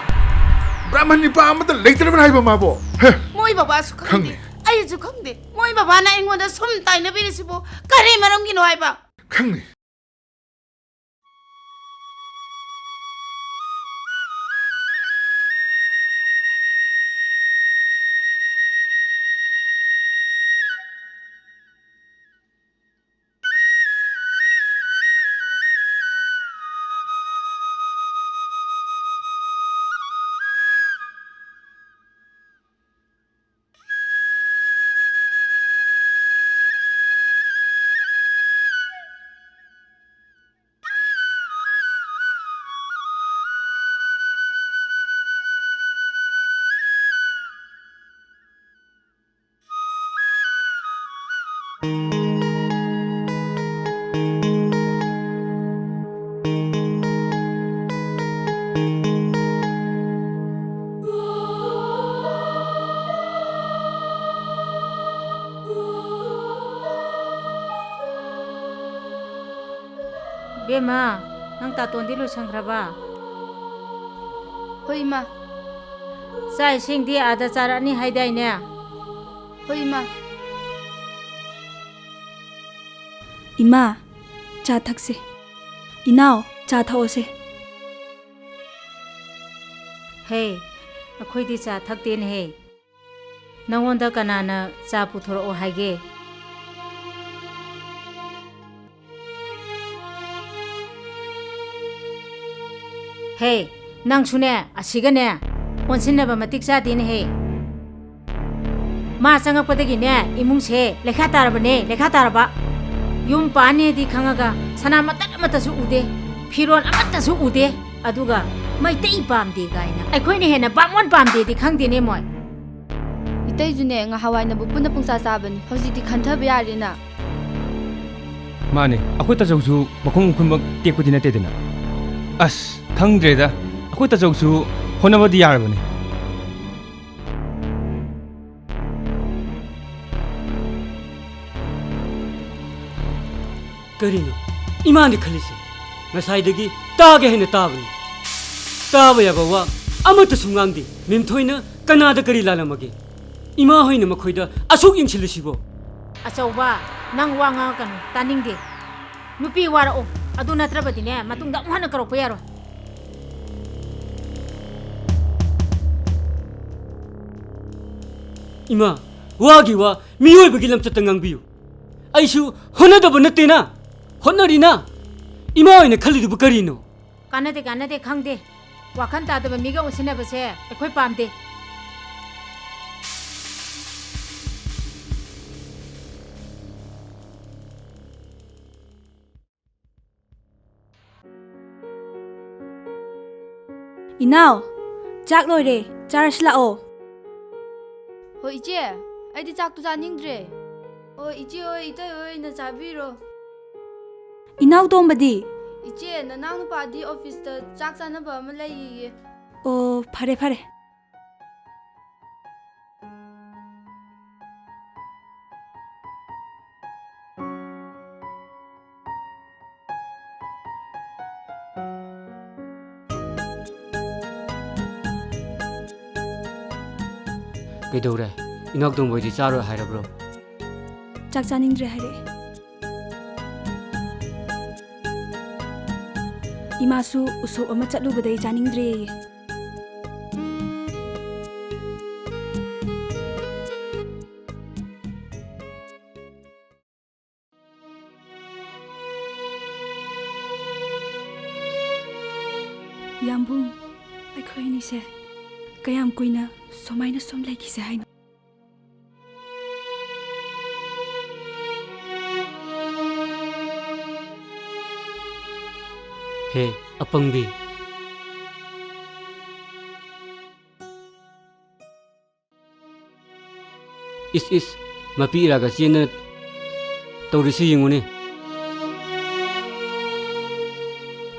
ꯕ꯭ꯔꯥꯍꯃꯟ ꯅꯤꯄꯥ ꯑꯃꯠꯇ ꯂꯩꯇ꯭ꯔꯕ꯭ꯔꯥ ꯍꯥꯏꯕ ꯃꯥꯕꯣ? ꯍꯦ, ꯃꯣꯏ ꯕꯕꯥꯁꯨ ꯈꯪꯗꯦ, ꯈꯪꯅꯤ꯫ ꯑꯩꯁꯨ ꯈꯪꯗꯦ꯫ ꯃꯣꯏ ꯕꯕꯥꯅ ꯑꯩꯉꯣꯟꯗ ꯁꯨꯝ ꯇꯥꯏꯅꯕꯤꯔꯤꯁꯤꯕꯨ ꯀꯔꯤ ꯃꯔꯝꯒꯤꯅꯣ ꯍꯥꯏꯕ? ꯈꯪꯅꯤ꯫ ꯕꯦꯝꯃ, ꯅꯪ ꯇꯥꯇꯣꯟꯗꯤ ꯂꯣꯏꯁꯟꯈ꯭ꯔꯕ? ꯍꯣꯏ, ꯏꯃꯥ꯫ ꯆꯥꯛ ꯏꯁꯤꯡꯗꯤ ꯑꯥꯗ ꯆꯥꯔꯛꯑꯅꯤ ꯍꯥꯏꯗꯥꯏꯅꯦ? ꯍꯣꯏ, ꯏꯃꯥ꯫ ꯏꯃꯥ, ꯆꯥ ꯊꯛꯁꯦ꯫ ꯏꯅꯥꯎ, ꯆꯥ ꯊꯛꯑꯣꯁꯦ꯫ ꯍꯦ, ꯑꯩꯈꯣꯏꯗꯤ ꯆꯥ ꯊꯛꯇꯦꯅꯦꯍꯦ꯫ ꯅꯉꯣꯟꯗ ꯀꯅꯥꯅ ꯆꯥ ꯄꯨꯊꯣꯔꯛꯑꯣ ꯍꯥꯏꯒꯦ? ꯍꯦ, ꯅꯪꯁꯨꯅꯦ, ꯑꯁꯤꯒꯅꯦ, ꯑꯣꯟꯁꯤꯟꯅꯕ ꯃꯇꯤꯛ ꯆꯥꯗꯦꯅꯦꯍꯦ꯫ ꯃꯥ ꯆꯪꯉꯛꯄꯗꯒꯤꯅꯦ, ꯏꯃꯨꯡꯁꯦ ꯂꯩꯈꯥ ꯇꯥꯔꯕꯅꯦ, ꯂꯩꯈꯥ ꯇꯥꯔꯕ꯫ ꯌꯨꯝ ꯄꯥꯟꯅꯦꯗꯤ ꯈꯪꯉꯒ ꯁꯅꯥ ꯃꯇꯠ ꯑꯃꯠꯇꯁꯨ ꯎꯗꯦ, ꯐꯤꯔꯣꯜ ꯑꯃꯠꯇꯁꯨ ꯎꯗꯦ꯫ ꯑꯗꯨꯒ ꯃꯩꯇꯩ ꯄꯥꯝꯗꯦ ꯀꯥꯏꯅ ꯑꯩꯈꯣꯏꯅ ꯍꯦꯟꯅ ꯕꯥꯃꯣꯟ ꯄꯥꯝꯗꯦꯗꯤ ꯈꯪꯗꯦꯅꯦ ꯃꯣꯏ꯫ ꯏꯇꯩꯁꯨꯅꯦ, ꯉꯍꯥꯟꯋꯥꯏꯅꯕꯨ ꯄꯨꯟꯅ ꯄꯨꯡꯆꯥ ꯆꯥꯕꯅꯤ, ꯍꯧꯖꯤꯛꯇꯤ ꯈꯟꯊꯕ ꯌꯥꯔꯦꯅ꯫ ꯃꯥꯅꯦ, ꯑꯩꯈꯣꯏ ꯇꯥꯆꯧꯁꯨ ꯃꯈꯣꯡ ꯈꯨꯟꯕ ꯇꯦꯛꯄꯗꯤ ꯅꯠꯇꯦꯗꯅ꯫ ꯑꯁ, ꯈꯪꯗ꯭ꯔꯦꯗ, ꯑꯩꯈꯣꯏ ꯇꯥꯆꯧꯁꯨ ꯍꯣꯠꯅꯕꯗꯤ ꯌꯥꯔꯕꯅꯤ꯫ ꯀꯔꯤꯅꯣ ꯏꯃꯥꯅ ꯈꯜꯂꯤꯁꯦ? ꯉꯁꯥꯏꯗꯒꯤ ꯇꯥꯒꯦ ꯍꯥꯏꯅ ꯇꯥꯕꯅꯤ꯫ ꯇꯥꯕ ꯌꯥꯕ ꯋꯥ ꯑꯃꯠꯇꯁꯨ ꯉꯥꯡꯗꯦ꯫ ꯃꯦꯝꯊꯣꯏꯅ ꯀꯅꯥꯗ ꯀꯔꯤ ꯂꯥꯜꯂꯝꯃꯒꯦ? ꯏꯃꯥ ꯍꯣꯏꯅ ꯃꯈꯣꯏꯗ ꯑꯁꯨꯛ ꯌꯦꯡꯁꯤꯜꯂꯤꯁꯤꯕꯣ? ꯑꯆꯧꯕ, ꯅꯪ ꯋꯥ ꯉꯥꯡꯉꯛꯀꯅꯨ, ꯇꯥꯅꯤꯡꯗꯦ꯫ ꯅꯨꯄꯤ ꯋꯥꯔꯛꯑꯣ, ꯑꯗꯨ ꯅꯠꯇ꯭ꯔꯕꯗꯤꯅꯦ, ꯃꯇꯨꯡꯗ ꯑꯃꯨꯛ ꯍꯟꯅ ꯀꯧꯔꯛꯄ ꯌꯥꯔꯣꯏ꯫ ꯏꯃꯥ, ꯋꯥꯒꯤ ꯋꯥ, ꯃꯤꯑꯣꯏꯕꯒꯤ ꯂꯝꯆꯠꯇ ꯉꯥꯡꯕꯤꯌꯨ꯫ ꯑꯩꯁꯨ ꯍꯣꯠꯅꯗꯕ ꯅꯠꯇꯦꯅ, ꯍꯣꯠꯅꯔꯤꯅ꯫ ꯏꯃꯥ ꯑꯣꯏꯅ ꯈꯜꯂꯤꯗꯨꯕꯨ ꯀꯔꯤꯅꯣ? ꯀꯥꯟꯅꯗꯦ, ꯀꯥꯟꯅꯗꯦ, ꯈꯪꯗꯦ꯫ ꯋꯥꯈꯜ ꯇꯥꯗꯕ ꯃꯤꯒ ꯑꯣꯟꯁꯤꯟꯅꯕꯁꯦ ꯑꯩꯈꯣꯏ ꯄꯥꯝꯗꯦ꯫ ꯏꯅꯥꯎ, ꯆꯥꯛ ꯂꯣꯏꯔꯦ, ꯆꯥꯔꯁꯤ ꯂꯥꯛꯑꯣ꯫ ꯍꯣꯏ ꯏꯆꯦ, ꯑꯩꯗꯤ ꯆꯥꯛꯇꯨ ꯆꯥꯅꯤꯡꯗ꯭ꯔꯦ꯫ ꯑꯣ ꯏꯆꯦ ꯍꯣꯏ, ꯏꯇꯩ ꯍꯣꯏ ꯑꯣꯏꯅ ꯆꯥꯕꯤꯔꯣ꯫ ꯏꯅꯥꯎ ꯇꯣꯝꯕꯗꯤ? ꯏꯆꯦ, ꯅꯅꯥꯎ ꯅꯨꯄꯥꯗꯤ ꯑꯣꯐꯤꯁꯇ ꯆꯥꯛ ꯆꯥꯅꯕ ꯑꯃ ꯂꯩꯌꯦꯌꯦ꯫ ꯑꯣ, ꯐꯔꯦ ꯐꯔꯦ꯫ ꯀꯩꯗꯧꯔꯦ? ꯏꯅꯥꯎꯇꯣꯝꯕ ꯍꯣꯏꯗꯤ ꯆꯥꯔꯣꯏ ꯍꯥꯏꯔꯕ꯭ꯔꯣ? ꯆꯥꯛ ꯆꯥꯅꯤꯡꯗ꯭ꯔꯦ ꯍꯥꯏꯔꯛꯑꯦ꯫ ꯏꯃꯥꯁꯨ ꯎꯁꯣꯞ ꯑꯃ ꯆꯠꯂꯨꯕꯗꯩ ꯆꯥꯅꯤꯡꯗ꯭ꯔꯦꯌꯦ꯫ ꯌꯥꯝꯕꯨꯡ, ꯑꯩꯈꯣꯏ ꯑꯅꯤꯁꯦ ꯀꯌꯥꯝ ꯀꯨꯏꯅ ꯁꯨꯃꯥꯏꯅ ꯁꯨꯝ ꯂꯩꯈꯤꯁꯦ ꯍꯥꯏꯅꯣ? ꯍꯦ, ꯑꯄꯪꯕꯤ꯫ ꯏꯁ, ꯏꯁ, ꯃꯄꯤ ꯏꯔꯥꯒ ꯆꯦꯟꯗꯅ ꯇꯧꯔꯤꯁꯤ ꯌꯦꯡꯉꯨꯅꯦ꯫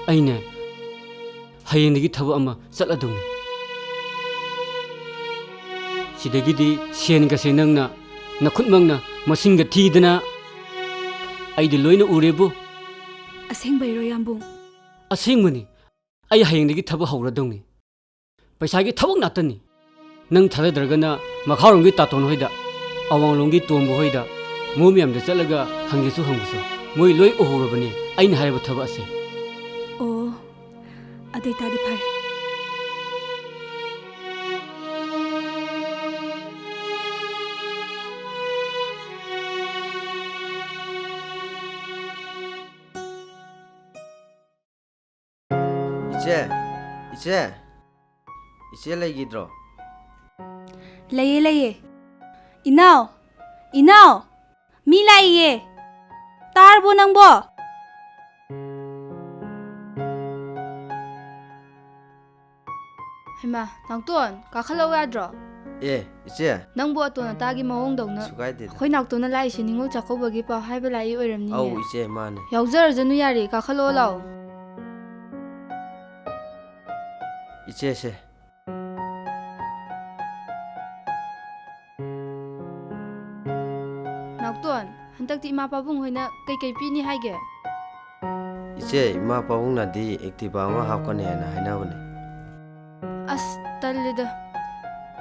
ꯑꯩꯅꯦ, ꯍꯌꯦꯡꯗꯒꯤ ꯊꯕꯛ ꯑꯃ ꯆꯠꯂꯗꯧꯅꯤ꯫ ꯁꯤꯗꯒꯤꯗꯤ ꯁꯦꯟꯒꯁꯦ ꯅꯪꯅ ꯅꯈꯨꯠꯃꯛꯅ ꯃꯁꯤꯡꯒ ꯊꯤꯗꯅ ꯑꯩꯗꯤ ꯂꯣꯏꯅ ꯎꯔꯦꯕꯨ꯫ ꯑꯁꯦꯡꯕꯩꯔꯣ, ꯌꯥꯝꯕꯨꯡ? ꯑꯁꯦꯡꯕꯅꯤ꯫ ꯑꯩ ꯍꯌꯦꯡꯗꯒꯤ ꯊꯕꯛ ꯍꯧꯔꯗꯧꯅꯤ꯫ ꯄꯩꯁꯥꯒꯤ ꯊꯕꯛ ꯉꯥꯛꯇꯅꯤ꯫ ꯅꯪ ꯊꯥꯖꯗ꯭ꯔꯒꯅ ꯃꯈꯥꯔꯣꯝꯒꯤ ꯇꯥꯇꯣꯟ ꯍꯣꯏꯗ, ꯑꯋꯥꯡꯂꯣꯝꯒꯤ ꯇꯣꯝꯕ ꯍꯣꯏꯗ, ꯃꯣꯏ ꯃꯌꯥꯝꯗ ꯆꯠꯂꯒ ꯍꯪꯒꯦꯁꯨ ꯍꯪꯉꯨꯁꯣ꯫ ꯃꯣꯏ ꯂꯣꯏ ꯎꯍꯧꯔꯕꯅꯦ ꯑꯩꯅ ꯍꯥꯏꯔꯤꯕ ꯊꯕꯛ ꯑꯁꯦ꯫ ꯑꯣ, ꯑꯗꯨ ꯑꯣꯏꯇꯥꯔꯗꯤ ꯐꯔꯦ꯫ ꯏꯆꯦ, ꯏꯆꯦ, ꯏꯆꯦ ꯂꯩꯈꯤꯗ꯭ꯔꯣ? ꯂꯩꯌꯦ, ꯂꯩꯌꯦ꯫ ꯏꯅꯥꯎ, ꯏꯅꯥꯎ, ꯃꯤ ꯂꯥꯛꯏꯌꯦ꯫ ꯇꯥꯔꯕꯣ ꯅꯪꯕꯣ? ꯍꯩꯃꯥ, ꯅꯥꯎꯇꯣꯟ, ꯀꯥꯈꯠꯂꯛꯎ ꯌꯥꯗ꯭ꯔꯣ? ꯑꯦ, ꯏꯆꯦ꯫ ꯅꯪꯕꯨ ꯑꯇꯣꯟ ꯑꯇꯥꯒꯤ ꯃꯑꯣꯡꯗꯧꯅ꯫ ꯀꯩꯁꯨ ꯀꯥꯏꯗꯦꯗ꯫ ꯑꯩꯈꯣꯏ ꯅꯥꯎꯇꯣꯟꯅ ꯂꯥꯛꯏꯁꯦ ꯅꯤꯉꯣꯜ ꯆꯥꯛꯀꯧꯕꯒꯤ ꯄꯥꯎ ꯍꯥꯏꯕ ꯂꯥꯛꯏ ꯑꯣꯏꯔꯝꯅꯤꯅꯦ꯫ ꯑꯧ, ꯏꯆꯦ, ꯃꯥꯅꯦ꯫ ꯌꯥꯎꯖꯔꯖꯅꯨ ꯌꯥꯔꯦ, ꯀꯥꯈꯠꯂꯛꯑꯣ ꯂꯥꯛꯑꯣ꯫ ꯏꯆꯦꯁꯦ꯫ ꯅꯥꯎꯇꯣꯟ, ꯍꯟꯗꯛꯇꯤ ꯏꯃꯥ ꯄꯥꯕꯨꯡ ꯍꯣꯏꯅ ꯀꯩꯀꯩ ꯄꯤꯅꯤ ꯍꯥꯏꯒꯦ? ꯏꯆꯦ, ꯏꯃꯥ ꯄꯥꯕꯨꯡꯅꯗꯤ Activa ꯑꯃ ꯍꯥꯞꯀꯅꯤ ꯍꯥꯏꯅ ꯍꯥꯏꯅꯕꯅꯦ꯫ ꯑꯁ, ꯇꯜꯂꯦꯗ꯫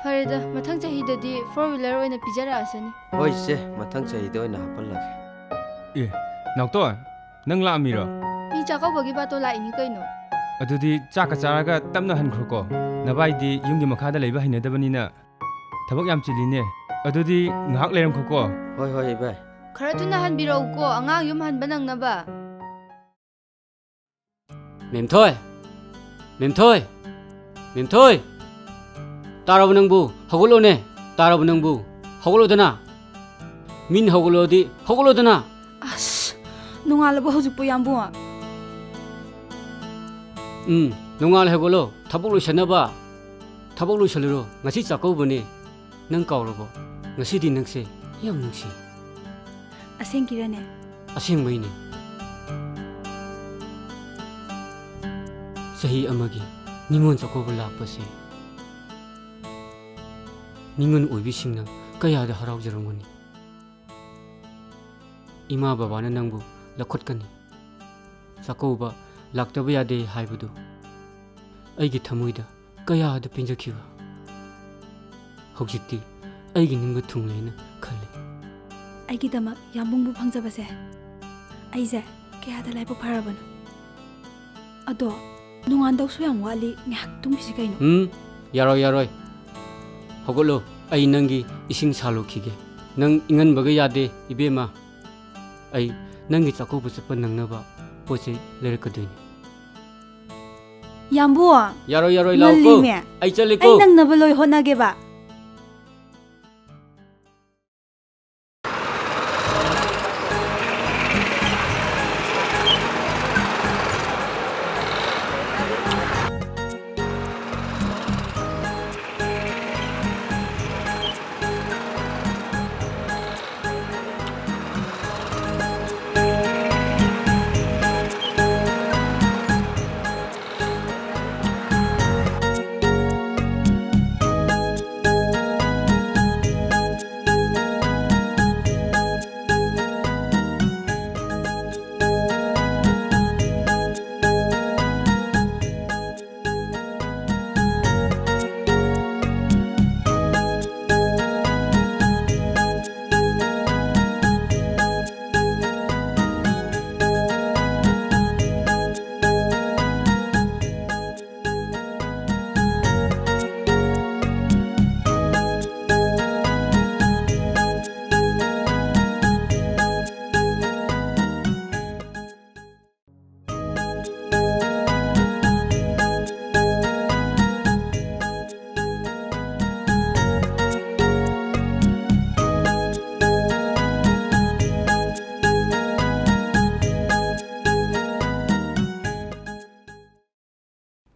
ꯐꯔꯦꯗ, ꯃꯊꯪ ꯆꯍꯤꯗꯗꯤ four wheeler ꯑꯣꯏꯅ ꯄꯤꯖꯔꯛꯑꯁꯅꯤ꯫ ꯍꯣꯏ ꯏꯆꯦ, ꯃꯊꯪ ꯆꯍꯤꯗ ꯑꯣꯏꯅ ꯍꯥꯞꯍꯜꯂꯒꯦ꯫ ꯑꯦ, ꯅꯥꯎꯇꯣꯟ, ꯅꯪ ꯂꯥꯛꯑꯝꯃꯤꯔꯣ? ꯃꯤ ꯆꯥꯛꯀꯧꯕꯒꯤ ꯕꯥꯇꯣꯟ ꯂꯥꯛꯏꯅꯤ ꯀꯩꯅꯣ꯫ ꯑꯗꯨꯗꯤ ꯆꯥꯛꯀ ꯆꯥꯔꯒ ꯇꯞꯅ ꯍꯟꯈ꯭ꯔꯣꯀꯣ꯫ ꯅꯕꯥꯏꯗꯤ ꯌꯨꯝꯒꯤ ꯃꯈꯥꯗ ꯂꯩꯕ ꯍꯩꯅꯗꯕꯅꯤꯅ ꯊꯕꯛ ꯌꯥꯝ ꯆꯤꯜꯂꯤꯅꯦ꯫ ꯑꯗꯨꯗꯤ ꯉꯥꯏꯍꯥꯛ ꯂꯩꯔꯝꯈꯣꯀꯣ꯫ ꯍꯣꯏ, ꯍꯣꯏ, ꯏꯕꯥꯏ꯫ ꯈꯔ ꯊꯨꯅ ꯍꯟꯕꯤꯔꯛꯎꯀꯣ, ꯑꯉꯥꯡ ꯌꯨꯝ ꯍꯟꯕ ꯅꯪꯅꯕ꯫ ꯃꯦꯝꯊꯣꯏ! ꯃꯦꯝꯊꯣꯏ! ꯃꯦꯝꯊꯣꯏ! ꯇꯥꯔꯕ ꯅꯪꯕꯨ? ꯍꯧꯒꯠꯂꯣꯅꯦ! ꯇꯥꯔꯕ ꯅꯪꯕꯨ? ꯍꯧꯒꯠꯂꯣꯗꯅ! ꯃꯤꯅ ꯍꯧꯒꯠꯂꯣꯗꯤ ꯍꯧꯒꯠꯂꯣꯗꯅ! ꯑꯁ, ꯅꯣꯡꯉꯥꯜꯂꯕꯣ ꯍꯧꯖꯤꯛꯄꯨ, ꯏꯌꯥꯝꯕꯨ? ꯎꯝ, ꯅꯣꯡꯉꯥꯜꯂꯦ, ꯍꯧꯒꯠꯂꯣ꯫ ꯊꯕꯛ ꯂꯣꯏꯁꯟꯅꯕ꯫ ꯊꯕꯛ ꯂꯣꯏꯁꯜꯂꯨꯔꯣ꯫ ꯉꯁꯤ ꯆꯥꯛꯀꯧꯕꯅꯦ꯫ ꯅꯪ ꯀꯥꯎꯔꯕꯣ? ꯉꯁꯤꯗꯤ ꯅꯪꯁꯦ ꯌꯥꯝ ꯅꯨꯡꯁꯤ꯫ ꯑꯁꯦꯡꯀꯤꯔꯅꯦ? ꯑꯁꯦꯡꯕꯩꯅꯦ꯫ ꯆꯍꯤ ꯑꯃꯒꯤ ꯅꯤꯉꯣꯜ ꯆꯥꯛꯀꯧꯕ ꯂꯥꯛꯄꯁꯦ ꯅꯤꯉꯣꯜ ꯑꯣꯏꯕꯤꯁꯤꯡꯅ ꯀꯌꯥꯗ ꯍꯔꯥꯎꯖꯔꯝꯒꯅꯤ꯫ ꯏꯃꯥ ꯕꯕꯥꯅ ꯅꯪꯕꯨ ꯂꯧꯈꯠꯀꯅꯤ꯫ ꯆꯥꯛꯀꯧꯕ ꯂꯥꯛꯇꯕ ꯌꯥꯗꯦ ꯍꯥꯏꯕꯗꯨ ꯑꯩꯒꯤ ꯊꯃꯣꯏꯗ ꯀꯌꯥꯗ ꯄꯦꯟꯖꯈꯤꯕ꯫ ꯍꯧꯖꯤꯛꯇꯤ ꯑꯩꯒꯤ ꯅꯤꯡꯕ ꯊꯨꯡꯂꯦꯅ ꯈꯜꯂꯤ꯫ ꯑꯩꯒꯤꯗꯃꯛ ꯌꯥꯝꯕꯨꯡꯕꯨ ꯐꯪꯖꯕꯁꯦ ꯑꯩꯁꯦ ꯀꯌꯥꯗ ꯂꯥꯏꯕꯛ ꯐꯔꯕꯅꯣ꯫ ꯑꯗꯣ, ꯅꯣꯡꯉꯥꯟꯗꯧꯁꯨ ꯌꯥꯝ ꯋꯥꯠꯂꯤ, ꯉꯥꯏꯍꯥꯛ ꯇꯨꯝꯈꯤꯁꯤ ꯀꯩꯅꯣ꯫ ꯎꯝ, ꯌꯥꯔꯣꯏ, ꯌꯥꯔꯣꯏ꯫ ꯍꯧꯒꯠꯂꯣ, ꯑꯩ ꯅꯪꯒꯤ ꯏꯁꯤꯡ ꯁꯥꯍꯜꯂꯨꯈꯤꯒꯦ꯫ ꯅꯪ ꯏꯪꯍꯟꯕꯒ ꯌꯥꯗꯦ, ꯏꯕꯦꯝꯃ꯫ ꯑꯩ ꯅꯪꯒꯤ ꯆꯥꯛꯀꯧꯕ ꯆꯠꯄ ꯅꯪꯅꯕ ꯄꯣꯠ ꯆꯩ ꯂꯩꯔꯛꯀꯗꯣꯏꯅꯤ꯫ ꯌꯥꯝꯕꯨ! ꯌꯥꯔꯣꯏ, ꯌꯥꯔꯣꯏ, ꯂꯥꯛꯑꯣꯀꯣ꯫ ꯉꯜꯂꯤꯃꯦ꯫ ꯑꯩ ꯆꯠꯂꯦꯀꯣ꯫ ꯑꯩ ꯅꯪꯅꯕ ꯂꯣꯏ ꯍꯣꯠꯅꯒꯦꯕ꯫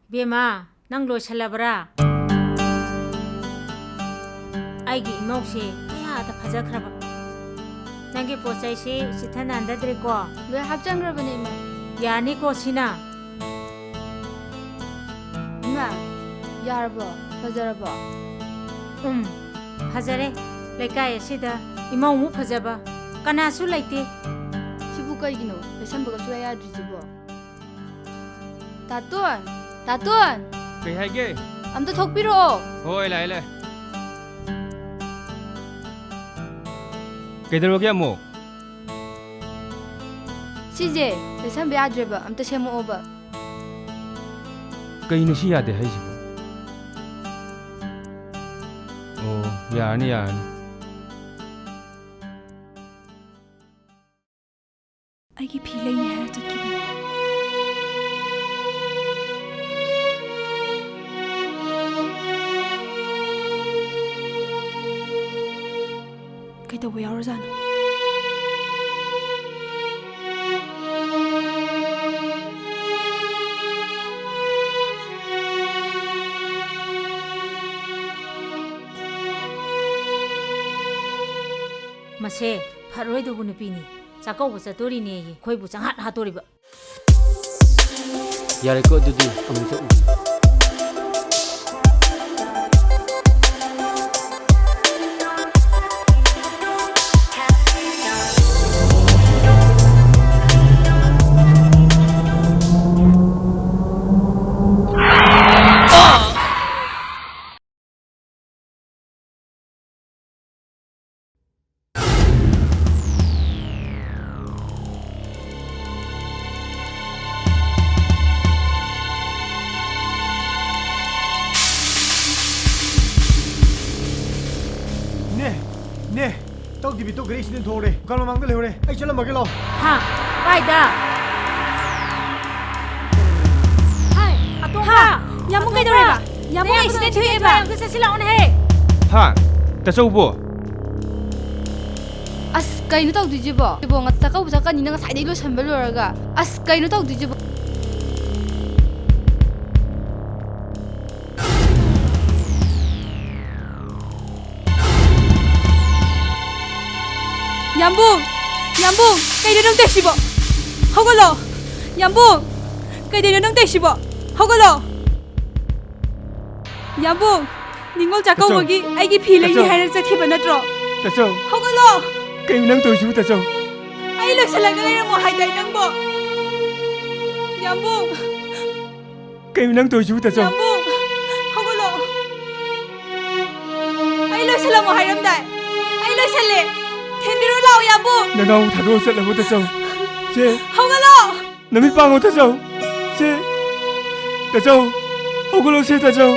ꯕꯦꯝꯃ, ꯅꯪ ꯂꯣꯏꯁꯜꯂꯕ꯭ꯔꯥ? ꯑꯩꯒꯤ ꯏꯃꯧꯁꯦ ꯀꯌꯥꯗ ꯐꯖꯈ꯭ꯔꯕ꯫ ꯅꯪꯒꯤ ꯄꯣꯠ ꯆꯩꯁꯤ ꯆꯤꯠꯊ ꯅꯥꯟꯗꯗ꯭ꯔꯦꯀꯣ? ꯂꯣꯏ ꯍꯥꯞꯆꯟꯈ꯭ꯔꯕꯅꯦ, ꯏꯃꯥ꯫ ꯌꯥꯅꯤꯀꯣ ꯁꯤꯅ? ꯏꯃꯥ, ꯌꯥꯔꯕꯣ? ꯐꯖꯔꯕꯣ? ꯎꯝ, ꯐꯖꯔꯦ꯫ ꯂꯩꯀꯥꯏ ꯑꯁꯤꯗ ꯏꯃꯧꯃꯨꯛ ꯐꯖꯕ ꯀꯅꯥꯁꯨ ꯂꯩꯇꯦ꯫ ꯁꯤꯕꯨ ꯀꯩꯒꯤꯅꯣ? ꯂꯩꯁꯟꯕꯒ ꯁꯨꯡꯌꯥ ꯌꯥꯗ꯭ꯔꯤꯁꯤꯕꯣ? ꯇꯥꯇꯣꯟ! ꯇꯥꯇꯣꯟ! ꯀꯩ ꯍꯥꯏꯒꯦ? ꯑꯝꯇ ꯊꯣꯛꯄꯤꯔꯛꯑꯣ꯫ ꯍꯣꯏ, ꯂꯥꯛꯑꯦ, ꯂꯥꯛꯑꯦ꯫ ꯀꯩꯗꯧꯔꯒꯦ ꯑꯃꯨꯛ? ꯁꯤꯁꯦ ꯂꯩꯁꯟꯕ ꯌꯥꯗ꯭ꯔꯦꯕ, ꯑꯝꯇ ꯁꯦꯝꯃꯛꯑꯣꯕ꯫ ꯀꯩꯅꯣ ꯁꯤ ꯌꯥꯗꯦ ꯍꯥꯏꯁꯤꯕꯣ? ꯑꯣ, ꯌꯥꯔꯅꯤ, ꯌꯥꯔꯅꯤ꯫ ꯑꯩꯒꯤ ꯐꯤ ꯂꯩꯅꯤ ꯍꯥꯏꯔ ꯆꯠꯈꯤꯕꯅꯤ꯫ ꯀꯩꯗꯧꯕ ꯌꯥꯎꯔꯖꯥꯠꯅꯣ? ꯃꯁꯦ ꯐꯔꯣꯏꯗꯧꯕ ꯅꯨꯄꯤꯅꯤ꯫ ꯆꯥꯛꯀꯧꯕ ꯆꯠꯇꯣꯔꯤꯅꯦꯌꯦ, ꯑꯩꯈꯣꯏꯕꯨ ꯆꯪꯍꯥꯠ ꯍꯥꯠꯇꯣꯔꯤꯕ꯫ ꯌꯥꯔꯦꯀꯣ, ꯑꯗꯨꯗꯤ ꯑꯃꯨꯛ ꯆꯠꯂꯨꯒꯦ꯫ ꯅꯦ, ꯅꯦ, ꯇꯧꯗꯕꯤ ꯇꯧꯈ꯭ꯔꯦ, ꯑꯩ ꯁꯤꯗ ꯊꯣꯛꯍꯧꯔꯦ꯫ ꯗꯨꯀꯥꯟ ꯃꯃꯥꯡꯗ ꯂꯩꯍꯧꯔꯦ꯫ ꯑꯩ ꯆꯠꯂꯝꯃꯒꯦ, ꯂꯥꯛꯑꯣ꯫ ꯍꯥ? ꯀꯥꯏꯗ? ꯍꯥꯏ, ꯑꯇꯣꯝꯕ! ꯍꯥ? ꯌꯥꯝꯕꯨꯡ ꯑꯇꯣꯝꯕ! ꯀꯩꯗꯧꯔꯦꯕ? ꯌꯥꯝꯕꯨꯡ ꯅꯌꯥꯝꯕꯗꯣ ꯑꯦꯛꯁꯤꯗꯦꯟ ꯊꯣꯛꯑꯦꯕ꯫ ꯑꯝꯇ ꯆꯠꯁꯤ ꯂꯥꯛꯑꯣꯅꯦꯍꯦ꯫ ꯍꯥ? ꯇꯥꯆꯧꯕꯣ? ꯑꯁ, ꯀꯩꯅꯣ ꯇꯧꯗꯣꯏꯁꯤꯕꯣ? ꯏꯕꯣ, ꯉ-, ꯆꯥꯛꯀꯧꯕ ꯆꯠꯀꯅꯤꯅ ꯉꯁꯥꯏꯗꯩ ꯂꯣꯏꯁꯟꯕ ꯂꯣꯏꯔꯒ꯫ ꯑꯁ, ꯀꯩꯅꯣ ꯇꯧꯗꯣꯏꯁꯤꯕꯣ? ꯌꯥꯝꯕꯨꯡ! ꯌꯥꯝꯕꯨꯡ! ꯀꯩꯅꯣ ꯅꯪ ꯇꯧꯏꯁꯤꯕꯣ? ꯍꯧꯒꯠꯂꯣ! ꯌꯥꯝꯕꯨꯡ! ꯀꯩꯗꯧꯔꯤꯅꯣ ꯅꯪ ꯇꯧꯏꯁꯤꯕꯣ? ꯍꯧꯒꯠꯂꯣ! ꯌꯥꯝꯕꯨꯡ! ꯅꯤꯉꯣꯜ ꯆꯥꯛꯀꯧꯕꯒꯤ ꯑꯩꯒꯤ ꯐꯤ ꯂꯩꯅꯤ ꯇꯥꯆꯧ! ꯍꯥꯏꯅ ꯆꯠꯈꯤꯕ ꯅꯠꯇ꯭ꯔꯣ? ꯇꯥꯆꯧ! ꯍꯧꯒꯠꯂꯣ! ꯀꯩꯅꯣ ꯅꯪ ꯇꯧꯔꯤꯁꯤꯕꯨ, ꯇꯥꯆꯧ? ꯑꯩ ꯂꯣꯏꯁꯤꯜꯂꯒ ꯂꯩꯔꯝꯃꯣ ꯍꯥꯏꯗꯥꯏ ꯅꯪꯕꯣ? ꯌꯥꯝꯕꯨꯡ! ꯀꯩꯅꯣ ꯅꯪ ꯇꯧꯔꯤꯁꯤꯕꯨ, ꯇꯥꯆꯧ? ꯌꯥꯝꯕꯨꯡ! ꯍꯧꯒꯠꯂꯣ! ꯑꯩ ꯂꯣꯏꯁꯤꯜꯂꯝꯃꯣ ꯍꯥꯏꯔꯝꯗꯥꯏ? ꯑꯩ ꯂꯣꯏꯁꯤꯜꯂꯦ! ꯊꯤꯟꯕꯤꯔꯣ ꯂꯥꯛꯑꯣ, ꯌꯥꯝꯕꯨꯡ! ꯅꯅꯥꯎ ꯊꯥꯗꯣꯛꯑ ꯆꯠꯂꯕꯣ, ꯇꯥꯆꯧ? ꯁꯦ! ꯍꯧꯒꯠꯂꯣ! ꯅꯃꯤꯠ ꯄꯥꯡꯉꯣ, ꯇꯥꯆꯧ! ꯁꯦ! ꯇꯥꯆꯧ! ꯍꯧꯒꯠꯂꯣ, ꯁꯦ, ꯇꯥꯆꯧ!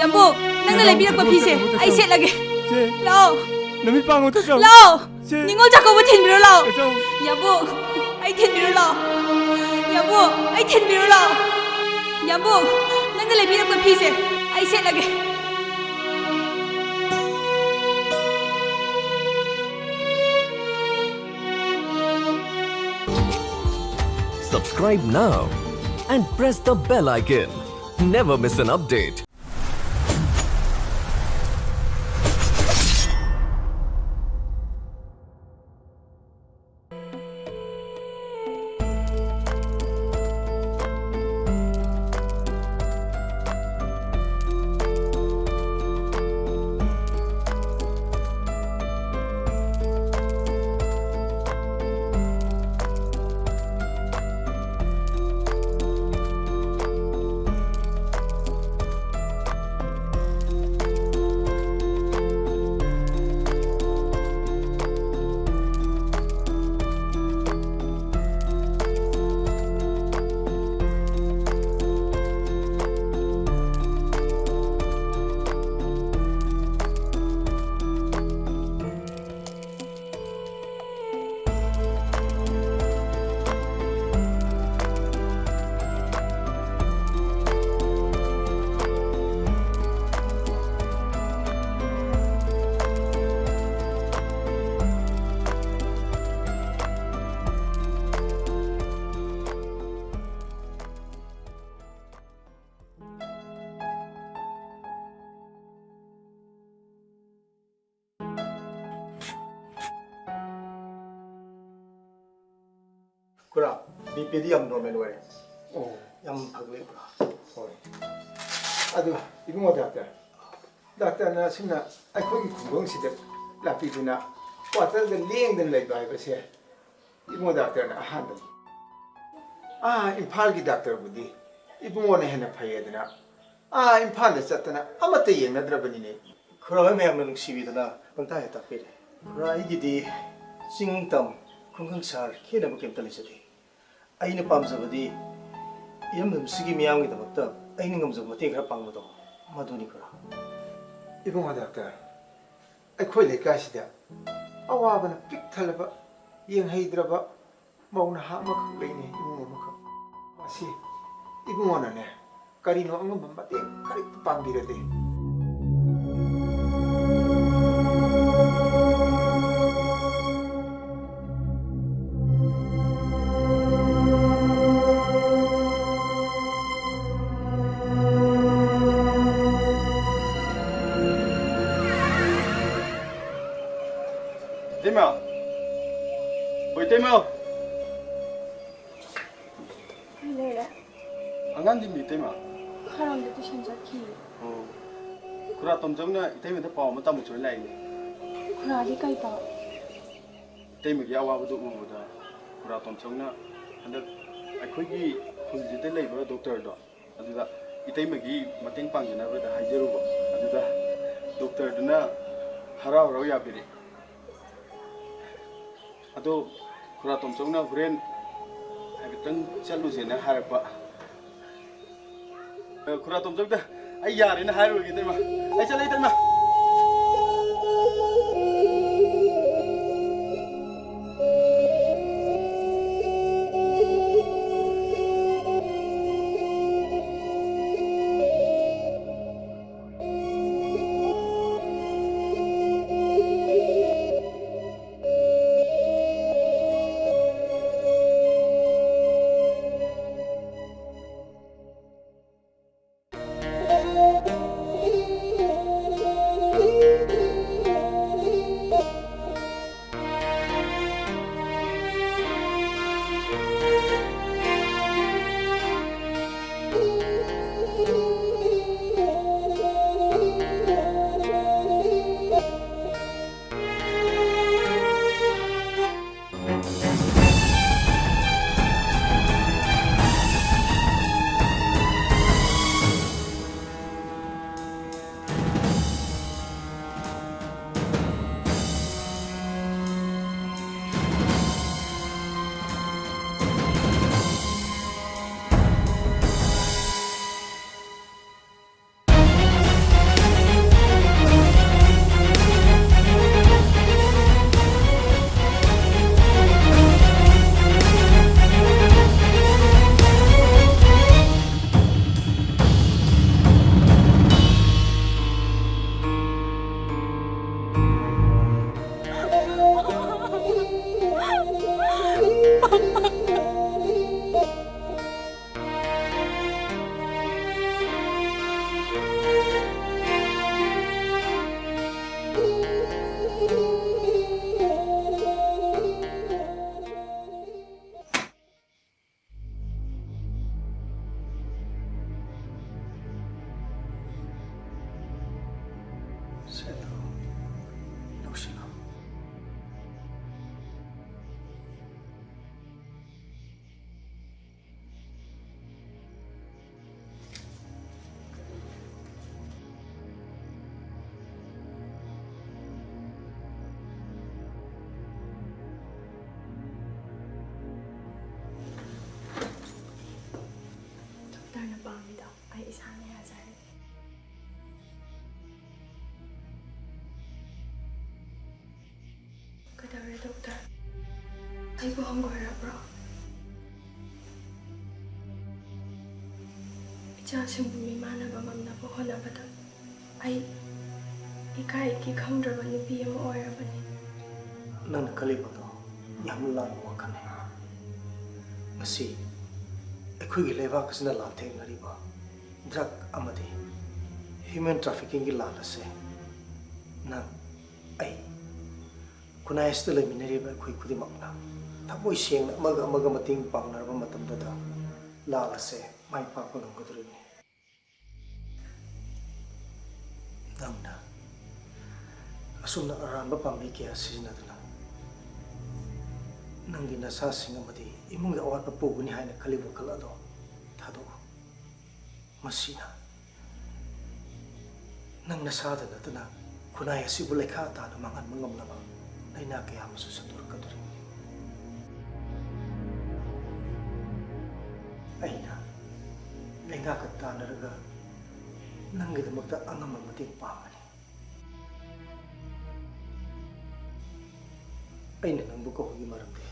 ꯌꯥꯝꯕꯨꯡ, ꯅꯪꯅ ꯅꯅꯥꯎ ꯂꯩꯕꯤꯔꯛꯄ ꯊꯥꯗꯣꯛꯑ ꯐꯤꯁꯦ ꯆꯠꯂꯕꯣ, ꯇꯥꯆꯧ? ꯑꯩ ꯁꯦꯠꯂꯒꯦ꯫ ꯁꯦ! ꯂꯥꯛꯑꯣ! ꯅꯃꯤꯠ ꯄꯥꯡꯉꯣ, ꯇꯥꯆꯧ! ꯂꯥꯛꯑꯣ! ꯁꯦ! ꯅꯤꯉꯣꯜ ꯆꯥꯛꯀꯧꯕ ꯊꯤꯟꯕꯤꯔꯣ ꯂꯥꯛꯑꯣ꯫ ꯇꯥꯆꯧ! ꯌꯥꯝꯕꯨꯡ, ꯑꯩ ꯊꯤꯟꯕꯤꯔꯣ ꯂꯥꯛꯑꯣ꯫ ꯌꯥꯝꯕꯨꯡ, ꯑꯩ ꯊꯤꯟꯕꯤꯔꯣ ꯂꯥꯛꯑꯣ꯫ ꯌꯥꯝꯕꯨꯡ, ꯅꯪꯅ ꯂꯩꯕꯤꯔꯛꯄ ꯐꯤꯁꯦ ꯑꯩ ꯁꯦꯠꯂꯒꯦ꯫ Subscribe now and press the bell icon. Never miss an update. ꯄꯨꯔꯥ ꯕꯤ ꯄꯤꯗꯤ ꯌꯥꯝ ꯅꯣꯔꯃꯦꯜ ꯑꯣꯏꯔꯦ꯫ ꯑꯣ꯫ ꯌꯥꯝ ꯐꯒꯠꯂꯦ ꯄꯨꯔꯥ꯫ ꯍꯣꯏ꯫ ꯑꯗꯨ ꯏꯕꯨꯡꯉꯣ ꯗꯥꯛꯇꯔ, ꯗꯥꯛꯇꯔꯅ ꯑꯁꯨꯝꯅ ꯑꯩꯈꯣꯏꯒꯤ ꯈꯨꯡꯒꯪꯁꯤꯗ ꯂꯥꯛꯄꯤꯗꯨꯅ ꯀ꯭ꯋꯥꯇꯔꯗ ꯂꯦꯡꯗꯅ ꯂꯩꯕ ꯍꯥꯏꯕꯁꯦ ꯏꯕꯨꯡꯉꯣ ꯗꯥꯛꯇꯔꯅ ꯑꯍꯥꯟꯕꯅꯤ꯫ ꯑꯥ ꯏꯝꯐꯥꯜꯒꯤ ꯗꯥꯛꯇꯔꯕꯨꯗꯤ ꯏꯕꯨꯡꯉꯣꯅ ꯍꯦꯟꯅ ꯐꯩꯌꯦꯗꯅ ꯑꯥ ꯏꯝꯐꯥꯜꯗ ꯆꯠꯇꯅ ꯑꯃꯠꯇ ꯌꯦꯡꯅꯗ꯭ꯔꯕꯅꯤꯅꯦ꯫ ꯈꯨꯔꯥ ꯍꯣꯏ ꯃꯌꯥꯝꯅ ꯅꯨꯡꯁꯤꯕꯤꯗꯅ ꯄꯪꯇꯥꯛ ꯍꯦꯛ ꯇꯥꯛꯄꯤꯔꯦ꯫ ꯈꯨꯔꯥ ꯑꯩꯒꯤꯗꯤ ꯆꯤꯡ ꯇꯝ ꯈꯨꯡꯒꯪ ꯁꯍꯔ ꯈꯦꯠꯅꯕ ꯀꯩꯝꯇ ꯂꯩꯖꯗꯦ꯫ ꯑꯩꯅ ꯄꯥꯝꯖꯕꯗꯤ ꯏꯔꯝꯗꯝꯁꯤꯒꯤ ꯃꯤꯌꯥꯝꯒꯤꯗꯃꯛꯇ ꯑꯩꯅ ꯉꯝꯖꯕ ꯃꯇꯦꯡ ꯈꯔ ꯄꯥꯡꯕꯗꯣ ꯃꯗꯨꯅꯤ ꯈꯨꯔꯥ꯫ ꯏꯕꯨꯡꯉꯣ ꯗꯥꯛꯇꯔ, ꯑꯩꯈꯣꯏ ꯂꯩꯀꯥꯏꯁꯤꯗ ꯑꯋꯥꯕꯅ ꯄꯤꯛ ꯊꯜꯂꯕ ꯌꯦꯡꯍꯩꯗ꯭ꯔꯕ ꯃꯧ ꯅꯍꯥ ꯑꯃꯈꯛ ꯂꯩꯅꯦ, ꯏꯃꯨꯡ ꯑꯃꯈꯛ꯫ ꯃꯁꯤ ꯏꯕꯨꯡꯉꯣꯅꯅꯦ ꯀꯔꯤꯅꯣ ꯑꯉꯝꯕ ꯃꯇꯦꯡ ꯈꯔ ꯄꯥꯡꯕꯤꯔꯗꯤ꯫ ꯏꯇꯩꯃ! ꯍꯣꯏ, ꯏꯇꯩꯃ! ꯀꯩ ꯂꯩꯔꯦ? ꯑꯉꯥꯡꯗꯤ ꯃꯤ ꯏꯇꯩꯃ? ꯈꯔꯝꯗ ꯇꯨꯏꯁꯟ ꯆꯠꯈꯤ꯫ ꯑꯣ, ꯈꯨꯔꯥ ꯇꯣꯝꯆꯧꯅ ꯏꯇꯩꯃꯗ ꯄꯥꯎ ꯑꯃ ꯇꯝꯃꯨꯁꯣꯏ ꯂꯥꯛꯏꯅꯦ꯫ ꯈꯨꯔꯥꯗꯤ ꯀꯩ ꯄꯥꯎ? ꯏꯇꯩꯃꯒꯤ ꯑꯋꯥꯕꯗꯨ ꯎꯕꯗ ꯈꯨꯔꯥ ꯇꯣꯝꯆꯧꯅ ꯍꯟꯗꯛ ꯑꯩꯈꯣꯏꯒꯤ ꯈꯨꯜꯁꯤꯗ ꯂꯩꯕ ꯗꯣꯛꯇꯔꯗꯣ, ꯑꯗꯨꯗ ꯏꯇꯩꯃꯒꯤ ꯃꯇꯦꯡ ꯄꯥꯡꯖꯅꯕꯗ ꯍꯥꯏꯖꯔꯨꯕ꯫ ꯑꯗꯨꯗ ꯗꯣꯛꯇꯔꯗꯨꯅ ꯍꯔꯥꯎ ꯍꯔꯥꯎ ꯌꯥꯕꯤꯔꯛꯑꯦ꯫ ꯑꯗꯣ ꯈꯨꯔꯥ ꯇꯣꯝꯆꯧꯅ ꯍꯣꯔꯦꯟ ꯍꯥꯏꯐꯦꯠꯇꯪ ꯆꯠꯂꯨꯁꯦꯅ ꯍꯥꯏꯔꯛꯄ꯫ ꯑ, ꯈꯨꯔꯥ ꯇꯣꯝꯆꯧꯗ ꯑꯩ ꯌꯥꯔꯦꯅ ꯍꯥꯏꯔꯨꯔꯒꯦ, ꯏꯇꯩꯃ꯫ ꯑꯩ ꯆꯠꯂꯦ, ꯏꯇꯩꯃ꯫ ꯑꯩꯕꯨ ꯍꯪꯒꯣꯏꯔꯕ꯭ꯔꯣ? ꯏꯆꯥꯁꯤꯡꯕꯨ ꯃꯤꯃꯥꯟꯅꯕ ꯉꯝꯅꯕ ꯍꯣꯠꯅꯕꯗ ꯑꯩ ꯏꯀꯥꯏ ꯏꯀꯤ ꯈꯪꯗ꯭ꯔꯕ ꯅꯨꯄꯤ ꯑꯃ ꯑꯣꯏꯔꯕꯅꯤ꯫ ꯅꯪꯅ ꯈꯜꯂꯤꯕꯗꯣ ꯌꯥꯝꯅ ꯂꯥꯟꯕ ꯋꯥꯈꯜꯅꯤ꯫ ꯉꯁꯤ ꯑꯩꯈꯣꯏꯒꯤ ꯂꯩꯕꯥꯛ ꯑꯁꯤꯅ ꯂꯥꯟꯊꯦꯡꯅꯔꯤꯕ drug ꯑꯃꯗꯤ human traffickingꯒꯤ ꯂꯥꯟ ꯑꯁꯦ ꯅꯪ, ꯑꯩ, ꯈꯨꯟꯅꯥꯏ ꯑꯁꯤꯗ ꯂꯩꯃꯤꯟꯅꯔꯤꯕ ꯑꯩꯈꯣꯏ ꯈꯨꯗꯤꯡꯃꯛꯅ ꯊꯃꯣꯏ ꯁꯦꯡꯅ ꯑꯃꯒ ꯑꯃꯒ ꯃꯇꯦꯡ ꯄꯥꯡꯅꯔꯕ ꯃꯇꯝꯗꯗ ꯂꯥꯟ ꯑꯁꯦ ꯃꯥꯏ ꯄꯥꯛꯄ ꯉꯝꯒꯗꯧꯔꯤꯕꯅꯤ꯫ ꯅꯪꯅ ꯑꯁꯨꯝꯅ ꯑꯔꯥꯟꯕ ꯄꯥꯝꯕꯩ ꯀꯌꯥ ꯁꯤꯖꯤꯟꯅꯗꯨꯅ ꯅꯪꯒꯤ ꯅꯁꯥꯁꯤꯡ ꯑꯃꯗꯤ ꯏꯃꯨꯡꯒꯤ ꯑꯋꯥꯠꯄ ꯄꯨꯒꯅꯤ ꯍꯥꯏꯅ ꯈꯜꯂꯤꯕ ꯋꯥꯈꯜ ꯑꯗꯣ ꯊꯥꯗꯣꯛꯎ꯫ ꯃꯁꯤꯅ ꯅꯪ ꯅꯁꯥꯗ ꯅꯠꯇꯅ ꯈꯨꯟꯅꯥꯏ ꯑꯁꯤꯕꯨ ꯂꯩꯈꯥ ꯇꯥꯅ ꯃꯥꯡꯍꯟꯕ ꯉꯝꯂꯕ ꯂꯥꯏꯅꯥ ꯀꯌꯥ ꯑꯃꯁꯨ ꯁꯟꯗꯣꯔꯛꯀꯗꯧꯔꯤꯕꯅꯤ꯫ ꯑꯩꯅ ꯂꯩꯉꯥꯛꯀ ꯇꯥꯟꯅꯔꯒ ꯅꯪꯒꯤꯗꯃꯛꯇ ꯑꯉꯝꯕ ꯃꯇꯦꯡ ꯄꯥꯡꯒꯅꯤ꯫ ꯑꯩꯅ ꯅꯪꯕꯨ ꯀꯧꯕꯒꯤ ꯃꯔꯝꯗꯤ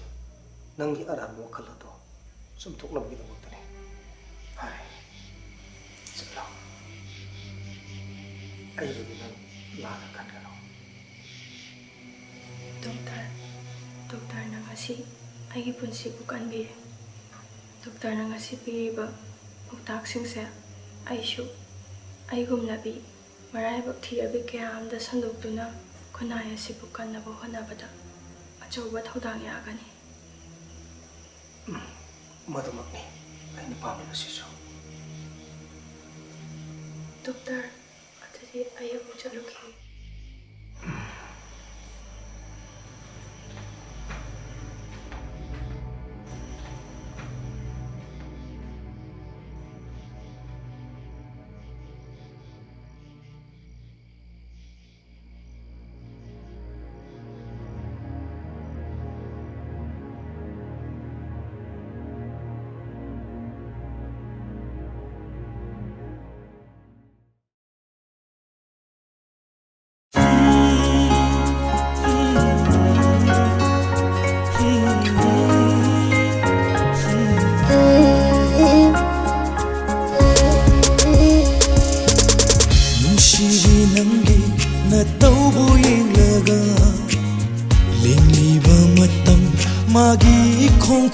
ꯅꯪꯒꯤ ꯑꯔꯥꯟꯕ ꯋꯥꯈꯜ ꯑꯗꯣ ꯆꯨꯝꯊꯣꯛꯅꯕꯒꯤꯗꯃꯛꯇꯅꯤ꯫ ꯐꯔꯦ, ꯆꯠꯂꯣ꯫ ꯑꯩꯕꯨꯗꯤ ꯅꯪ ꯂꯥꯟꯅ ꯈꯟꯒꯅꯨ꯫ ꯗꯣꯛꯇꯔ, ꯗꯣꯛꯇꯔꯅ ꯉꯁꯤ ꯑꯩꯒꯤ ꯄꯨꯟꯁꯤꯕꯨ ꯀꯟꯕꯤꯔꯦ꯫ ꯗꯣꯛꯇꯔꯅ ꯉꯁꯤ ꯄꯤꯔꯤꯕ ꯄꯥꯎꯇꯥꯛꯁꯤꯡꯁꯦ ꯑꯩꯁꯨ ꯑꯩꯒꯨꯝꯂꯕꯤ ꯃꯔꯥꯏꯕꯛ ꯊꯤꯔꯕꯤ ꯀꯌꯥ ꯑꯃꯗ ꯁꯟꯗꯣꯛꯇꯨꯅ ꯈꯨꯟꯅꯥꯏ ꯑꯁꯤꯕꯨ ꯀꯟꯅꯕ ꯍꯣꯠꯅꯕꯗ ꯑꯆꯧꯕ ꯊꯧꯗꯥꯡ ꯌꯥꯒꯅꯤ꯫ ꯃꯗꯨꯃꯛꯅꯤ ꯑꯩꯅ ꯄꯥꯝꯂꯤꯕꯁꯤꯁꯨ꯫ ꯗꯣꯛꯇꯔ, ꯑꯗꯨꯗꯤ ꯑꯩ ꯑꯃꯨꯛ ꯆꯠꯂꯨꯈꯤꯒꯦ꯫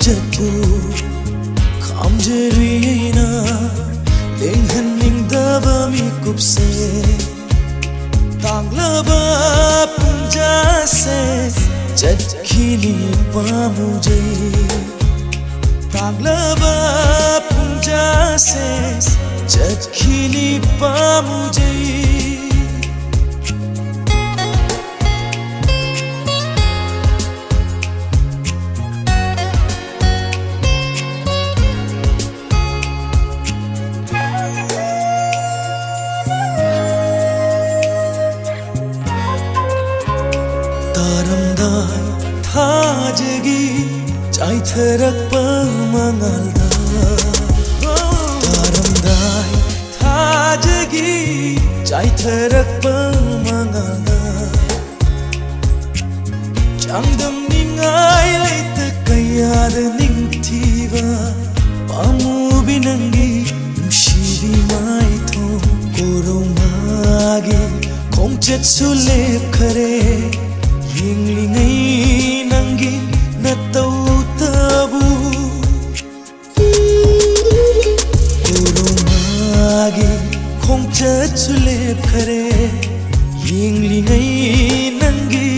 ꯆꯠꯄꯨ ꯈꯥꯝꯖꯔꯨꯏ ꯑꯩꯅ ꯂꯦꯡꯍꯟꯅꯤꯡꯗꯕ ꯃꯤꯀꯨꯞꯁꯦ꯫ ꯇꯥꯡꯂꯕ ꯄꯨꯡꯖꯥꯁꯦ ꯆꯠꯈꯤꯅꯤ ꯄꯥꯝꯃꯨꯖꯩ꯫ ꯇꯥꯡꯂꯕ ꯄꯨꯡꯖꯥꯁꯦ ꯆꯠꯈꯤꯅꯤ ꯄꯥꯝꯃꯨꯖꯩ꯫ ꯇꯥꯔꯝꯗꯥꯏ ꯊꯥꯖꯒꯤ ꯆꯥꯏꯊꯔꯛꯄ ꯃꯉꯥꯜꯗ, ꯇꯥꯔꯝꯗꯥꯏ ꯊꯥꯖꯒꯤ ꯆꯥꯏꯊꯔꯛꯄ ꯃꯉꯥꯜꯗ, ꯆꯥꯡꯗꯝꯅꯤꯡꯉꯥꯏ ꯂꯩꯇ ꯀꯌꯥꯗ ꯅꯤꯡꯊꯤꯕ ꯄꯥꯝꯃꯨꯕꯤ ꯅꯪꯒꯤ ꯅꯨꯡꯁꯤꯕꯤ ꯃꯥꯏꯊꯣꯡ꯫ ꯀꯣꯔꯧꯉꯥꯒꯤ ꯈꯣꯡꯆꯠꯁꯨ ꯂꯦꯞꯈꯔꯦ, ꯌꯦꯡꯂꯤꯉꯩ ꯅꯪꯒꯤ ꯅꯇꯧꯇꯕꯨ꯫ ꯀꯣꯔꯧꯉꯥꯒꯤ ꯈꯣꯡꯆꯠꯁꯨ ꯂꯦꯞꯈꯔꯦ, ꯌꯦꯡꯂꯤꯉꯩ ꯅꯪꯒꯤ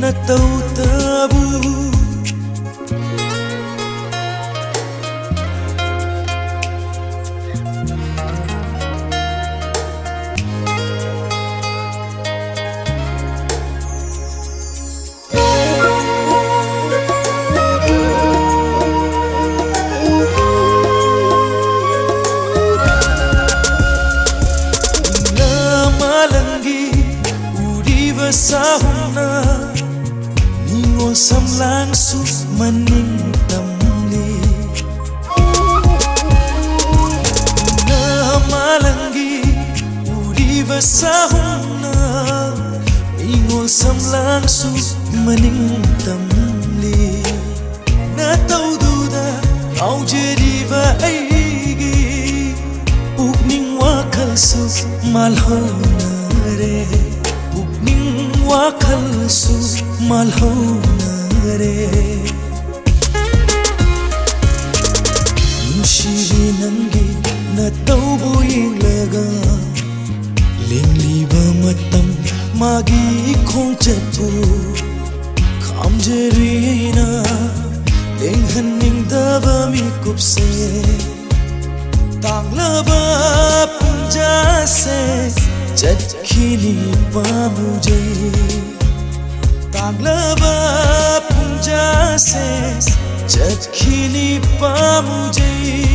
ꯅꯇꯧꯇꯕꯨ꯫ ꯃꯥꯂꯪꯒꯤ ꯎꯔꯤꯕ ꯁꯥꯍꯨꯝꯅ ꯅꯤꯉꯣꯜ ꯁꯝꯂꯥꯡꯁꯨ ꯃꯅꯤꯡ ꯇꯝꯂꯤ꯫ ꯃꯥꯂꯪꯒꯤ ꯎꯔꯤꯕ ꯁꯥꯍꯨꯝꯅ ꯅꯤꯉꯣꯜ ꯁꯝꯂꯥꯡꯁꯨ ꯃꯅꯤꯡ ꯇꯝꯂꯤ꯫ ꯅꯇꯧꯗꯨꯗ ꯉꯥꯎꯖꯔꯤꯕ ꯑꯩꯒꯤ ꯄꯨꯛꯅꯤꯡ ꯋꯥꯈꯜꯁꯨ ꯃꯥꯜꯍꯧꯅꯔꯦ, ꯄꯨꯛꯅꯤꯡ ꯋꯥꯈꯜꯁꯨ ꯃꯥꯜꯍꯧꯅꯔꯦ꯫ ꯅꯪꯒꯤ ꯅꯇꯧꯕꯨ ꯌꯦꯡꯂꯒ ꯂꯦꯡꯂꯤꯕ ꯃꯇꯝ ꯃꯥꯒꯤ ꯈꯣꯡꯆꯠꯄꯨ ꯈꯥꯝꯖꯔꯤꯅ ꯂꯦꯡꯍꯟꯅꯤꯡꯗꯕ ꯃꯤꯀꯨꯞꯁꯦ ꯇꯥꯡꯂꯕ ꯄꯨꯡꯖꯥꯁꯦ ꯆꯠꯈꯤꯅꯤ ꯄꯥꯝꯃꯨꯖꯩ ꯇꯥꯡꯂꯕ ꯄꯨꯡꯖꯥꯁꯦ ꯆꯠꯈꯤꯅꯤ ꯄꯥꯝꯃꯨꯖꯩ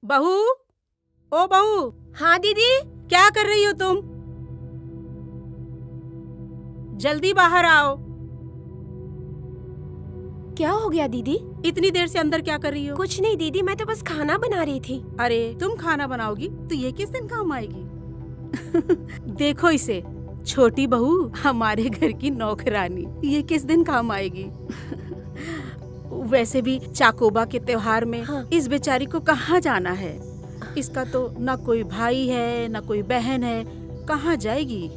बहू, ओ बहू, हाँ दीदी। क्या कर रही हो तुम? जल्दी बाहर आओ। क्या हो गया दीदी? इतनी देर से अंदर क्या कर रही हो? कुछ नहीं दीदी, मैं तो बस खाना बना रही थी। अरे, तुम खाना बनाओगी तो ये किस दिन काम आएगी? देखो इसे, छोटी बहू, हमारे घर की नौकरानी, ये किस दिन काम आएगी? वैसे भी चाकोबा के त्योहार में हाँ। इस बेचारी को कहाँ जाना है? इसका तो ना कोई भाई है, ना कोई बहन है, कहाँ जाएगी?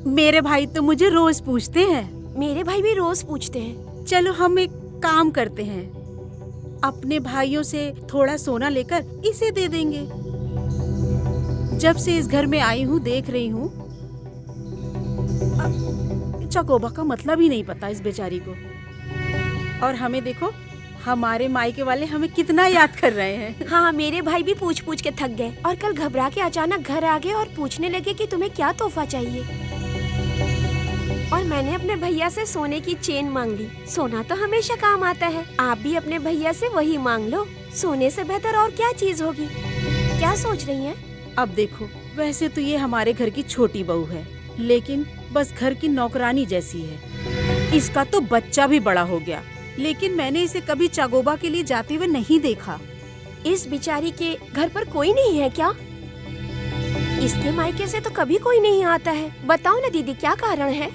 मेरे भाई तो मुझे रोज पूछते हैं। मेरे भाई भी रोज पूछते हैं। चलो, हम एक काम करते हैं, अपने भाइयों से थोड़ा सोना लेकर इसे दे देंगे। जब से इस घर में आई हूँ, देख रही हूँ, अ, चकोबा का मतलब ही नहीं पता इस बेचारी को। और हमें देखो, हमारे मायके वाले हमें कितना याद कर रहे हैं। हाँ, मेरे भाई भी पूछ पूछ के थक गए और कल घबरा के अचानक घर आ गए और पूछने लगे कि तुम्हें क्या तोहफा चाहिए। और मैंने अपने भैया से सोने की चेन मांग ली। सोना तो हमेशा काम आता है, आप भी अपने भैया से वही मांग लो। सोने से बेहतर और क्या चीज होगी? क्या सोच रही हैं? अब देखो, वैसे तो ये हमारे घर की छोटी बहू है, लेकिन बस घर की नौकरानी जैसी है। इसका तो बच्चा भी बड़ा हो गया, लेकिन मैंने इसे कभी चाकोबा के लिए जाते हुए नहीं देखा। इस बेचारी के घर पर कोई नहीं है क्या? इसके मायके से तो कभी कोई नहीं आता है। बताओ ना दीदी, क्या कारण है?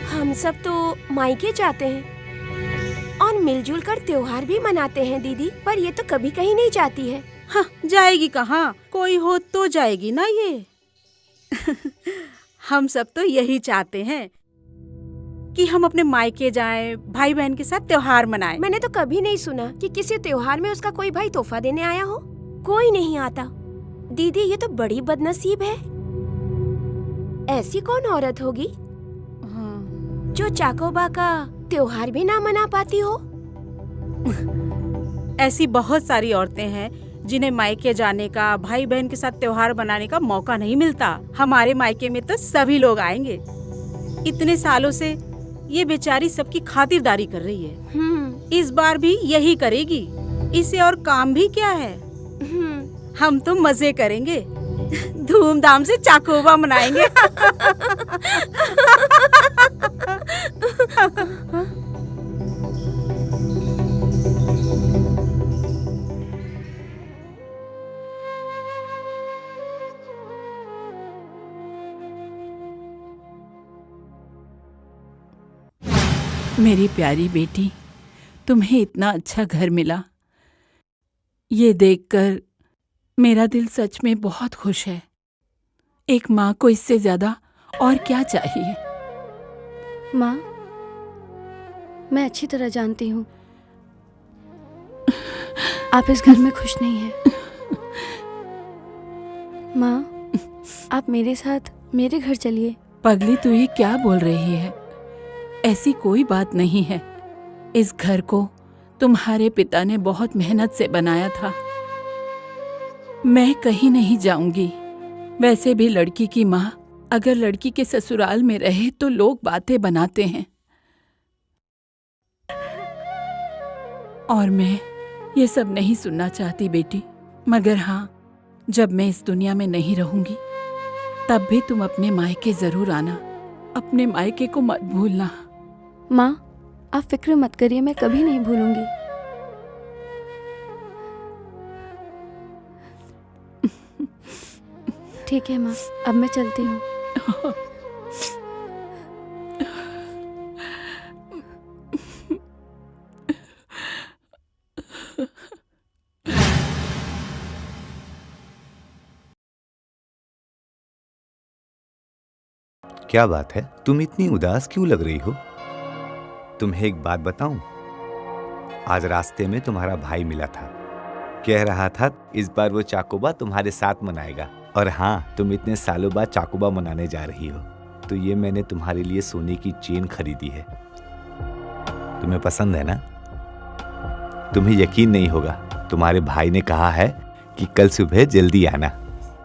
हम सब तो मायके जाते हैं और मिलजुल कर त्योहार भी मनाते हैं दीदी, पर ये तो कभी कहीं नहीं जाती है। हाँ, जाएगी कहाँ? कोई हो तो जाएगी ना ये। हम सब तो यही चाहते हैं कि हम अपने मायके जाएं, भाई बहन के साथ त्योहार मनाएं। मैंने तो कभी नहीं सुना कि किसी त्योहार में उसका कोई भाई तोहफा देने आया हो। कोई नहीं आता। दीदी, ये तो बड़ी बदनसीब है। ऐसी कौन औरत होगी हाँ। जो चाकोबा का त्योहार भी ना मना पाती हो? ऐसी बहुत सारी औरतें हैं जिन्हें मायके जाने का, भाई बहन के साथ त्योहार मनाने का मौका नहीं मिलता। हमारे मायके में तो सभी लोग आएंगे। इतने सालों से ये बेचारी सबकी खातिरदारी कर रही है। हम्म। इस बार भी यही करेगी। इसे और काम भी क्या है? हम्म। हम तो मजे करेंगे, धूमधाम से चाकोबा मनाएंगे। मेरी प्यारी बेटी, तुम्हें इतना अच्छा घर मिला। ये देखकर मेरा दिल सच में बहुत खुश है। एक माँ को इससे ज्यादा और क्या चाहिए? माँ, मैं अच्छी तरह जानती हूँ आप इस घर में खुश नहीं है। माँ, आप मेरे साथ मेरे घर चलिए। पगली, तू ये क्या बोल रही है? ऐसी कोई बात नहीं है। इस घर को तुम्हारे पिता ने बहुत मेहनत से बनाया था। मैं कहीं नहीं जाऊंगी। वैसे भी लड़की की माँ अगर लड़की के ससुराल में रहे तो लोग बातें बनाते हैं। और मैं ये सब नहीं सुनना चाहती बेटी, मगर हाँ, जब मैं इस दुनिया में नहीं रहूंगी तब भी तुम अपने मायके जरूर आना। अपने मायके को मत भूलना। माँ, आप फिक्र मत करिए, मैं कभी नहीं भूलूंगी। ठीक है माँ, अब मैं चलती हूँ। क्या बात है, तुम इतनी उदास क्यों लग रही हो? तुम्हें एक बात बताऊं, आज रास्ते में तुम्हारा भाई मिला था, कह रहा था इस बार वो चाकोबा तुम्हारे साथ मनाएगा। और हाँ, तुम इतने सालों बाद चाकोबा मनाने जा रही हो, तो ये मैंने तुम्हारे लिए सोने की चेन खरीदी है। तुम्हें पसंद है ना? तुम्हें यकीन नहीं होगा, तुम्हारे भाई ने कहा है कि कल सुबह जल्दी आना।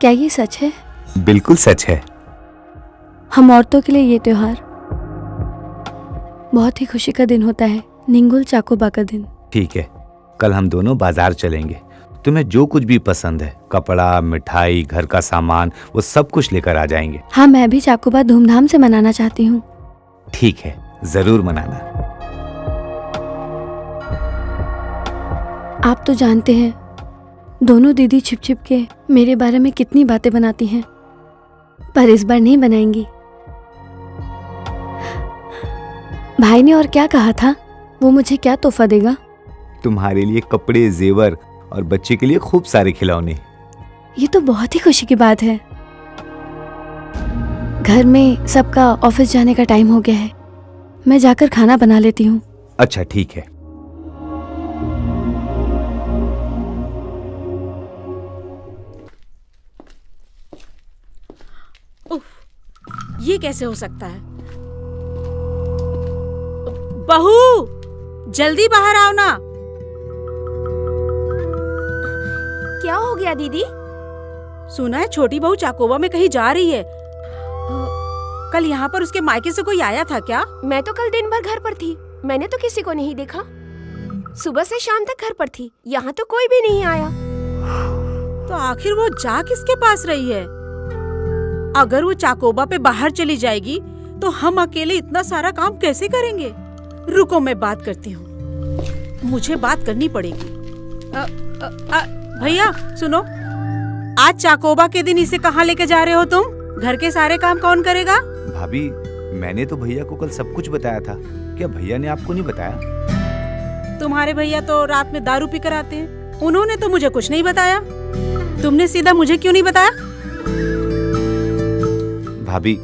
क्या ये सच है? बिल्कुल सच है। हम औरतों के लिए ये त्योहार बहुत ही खुशी का दिन होता है, निंगुल चाकोबा का दिन। ठीक है, कल हम दोनों बाजार चलेंगे। तुम्हें जो कुछ भी पसंद है, कपड़ा, मिठाई, घर का सामान, वो सब कुछ लेकर आ जाएंगे। हाँ, मैं भी चाकोबा धूमधाम से मनाना चाहती हूँ। ठीक है, जरूर मनाना। आप तो जानते हैं, दोनों दीदी छिप छिप के मेरे बारे में कितनी बातें बनाती हैं, पर इस बार नहीं बनाएंगी। भाई ने और क्या कहा था? वो मुझे क्या तोहफा देगा? तुम्हारे लिए कपड़े, जेवर और बच्चे के लिए खूब सारे खिलौने। ये तो बहुत ही खुशी की बात है। घर में सबका ऑफिस जाने का टाइम हो गया है, मैं जाकर खाना बना लेती हूँ। अच्छा, ठीक है। उफ, ये कैसे हो सकता है? बहू, जल्दी बाहर आओ ना। क्या हो गया दीदी? सुना है छोटी बहू चाकोबा में कहीं जा रही है। कल यहाँ पर उसके मायके से कोई आया था क्या? मैं तो कल दिन भर घर पर थी, मैंने तो किसी को नहीं देखा। सुबह से शाम तक घर पर थी, यहाँ तो कोई भी नहीं आया। तो आखिर वो जा किसके पास रही है? अगर वो चाकोबा पे बाहर चली जाएगी तो हम अकेले इतना सारा काम कैसे करेंगे? रुको, मैं बात करती हूँ, मुझे बात करनी पड़ेगी। अ, अ, अ, भैया सुनो, आज चाकोबा के दिन इसे कहाँ लेके जा रहे हो तुम? घर के सारे काम कौन करेगा? भाभी, मैंने तो भैया को कल सब कुछ बताया था। क्या भैया ने आपको नहीं बताया? तुम्हारे भैया तो रात में दारू पीकर आते हैं, उन्होंने तो मुझे कुछ नहीं बताया। तुमने सीधा मुझे क्यों नहीं बताया? भाभी,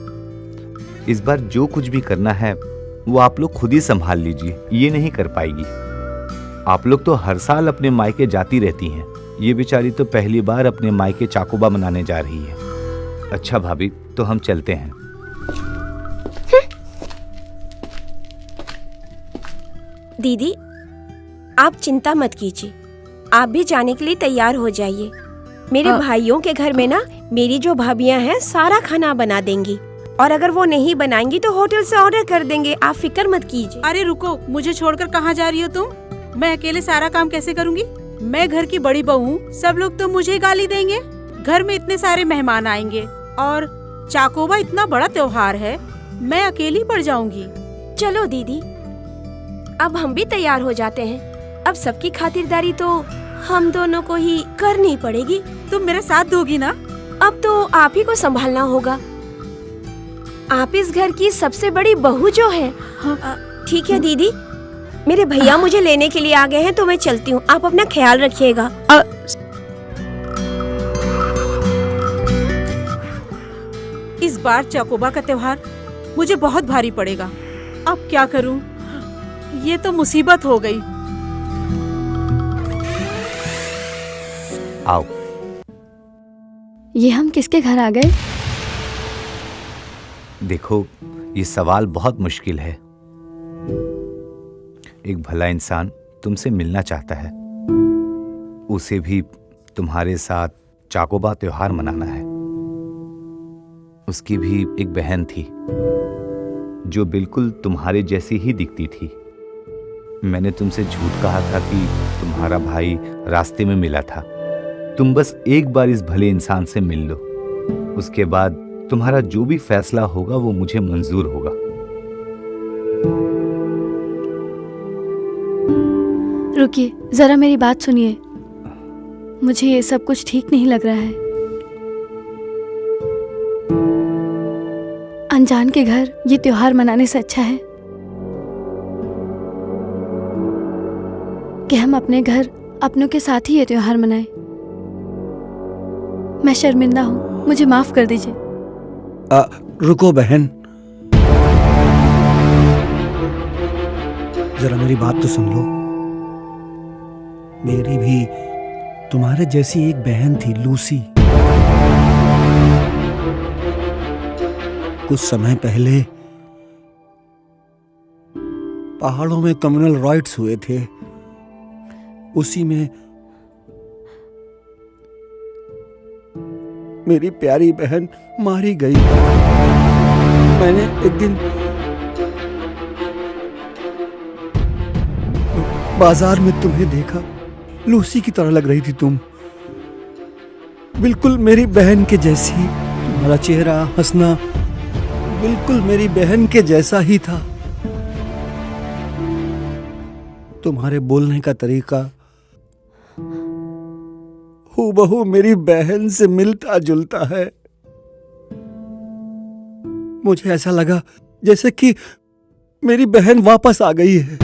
इस बार जो कुछ भी करना है वो आप लोग खुद ही संभाल लीजिए, ये नहीं कर पाएगी। आप लोग तो हर साल अपने मायके जाती रहती हैं, ये बेचारी तो पहली बार अपने मायके चाकोबा मनाने जा रही है। अच्छा भाभी, तो हम चलते हैं। दीदी, आप चिंता मत कीजिए, आप भी जाने के लिए तैयार हो जाइए। मेरे हाँ। भाइयों के घर में ना मेरी जो भाभियां हैं सारा खाना बना देंगी, और अगर वो नहीं बनाएंगी तो होटल से ऑर्डर कर देंगे। आप फिक्र मत कीजिए। अरे रुको, मुझे छोड़कर कहाँ जा रही हो तुम? मैं अकेले सारा काम कैसे करूंगी? मैं घर की बड़ी बहू हूँ, सब लोग तो मुझे गाली देंगे। घर में इतने सारे मेहमान आएंगे और चाकोबा इतना बड़ा त्योहार है, मैं अकेली पड़ जाऊंगी। चलो दीदी, अब हम भी तैयार हो जाते हैं। अब सबकी खातिरदारी तो हम दोनों को ही करनी पड़ेगी। तुम मेरा साथ दोगी ना? अब तो आप ही को संभालना होगा। आप इस घर की सबसे बड़ी बहू जो है। हाँ। अ, ठीक है दीदी, मेरे भैया मुझे लेने के लिए आ गए हैं, तो मैं चलती हूँ। आप अपना ख्याल रखिएगा। अ, इस बार चाकोबा का त्योहार मुझे बहुत भारी पड़ेगा। अब क्या करूं? ये तो मुसीबत हो गई। आओ। ये हम किसके घर आ गए? देखो, ये सवाल बहुत मुश्किल है। एक भला इंसान तुमसे मिलना चाहता है। उसे भी तुम्हारे साथ चाकोबा त्योहार मनाना है। उसकी भी एक बहन थी जो बिल्कुल तुम्हारे जैसी ही दिखती थी। मैंने तुमसे झूठ कहा था कि तुम्हारा भाई रास्ते में मिला था। तुम बस एक बार इस भले इंसान से मिल लो, उसके बाद तुम्हारा जो भी फैसला होगा वो मुझे मंजूर होगा। रुकिए, जरा मेरी बात सुनिए। मुझे ये सब कुछ ठीक नहीं लग रहा है। अनजान के घर ये त्योहार मनाने से अच्छा है कि हम अपने घर अपनों के साथ ही ये त्योहार मनाएं। मैं शर्मिंदा हूँ, मुझे माफ कर दीजिए। आ, रुको बहन, जरा मेरी बात तो सुन लो। मेरी भी तुम्हारे जैसी एक बहन थी, लूसी। कुछ समय पहले पहाड़ों में कम्युनल राइट्स हुए थे, उसी में मेरी प्यारी बहन मारी गई। मैंने एक दिन बाजार में तुम्हें देखा, लूसी की तरह लग रही थी तुम, बिल्कुल मेरी बहन के जैसी। तुम्हारा चेहरा, हंसना बिल्कुल मेरी बहन के जैसा ही था। तुम्हारे बोलने का तरीका हूबहू मेरी बहन से मिलता जुलता है। मुझे ऐसा लगा जैसे कि मेरी बहन वापस आ गई है।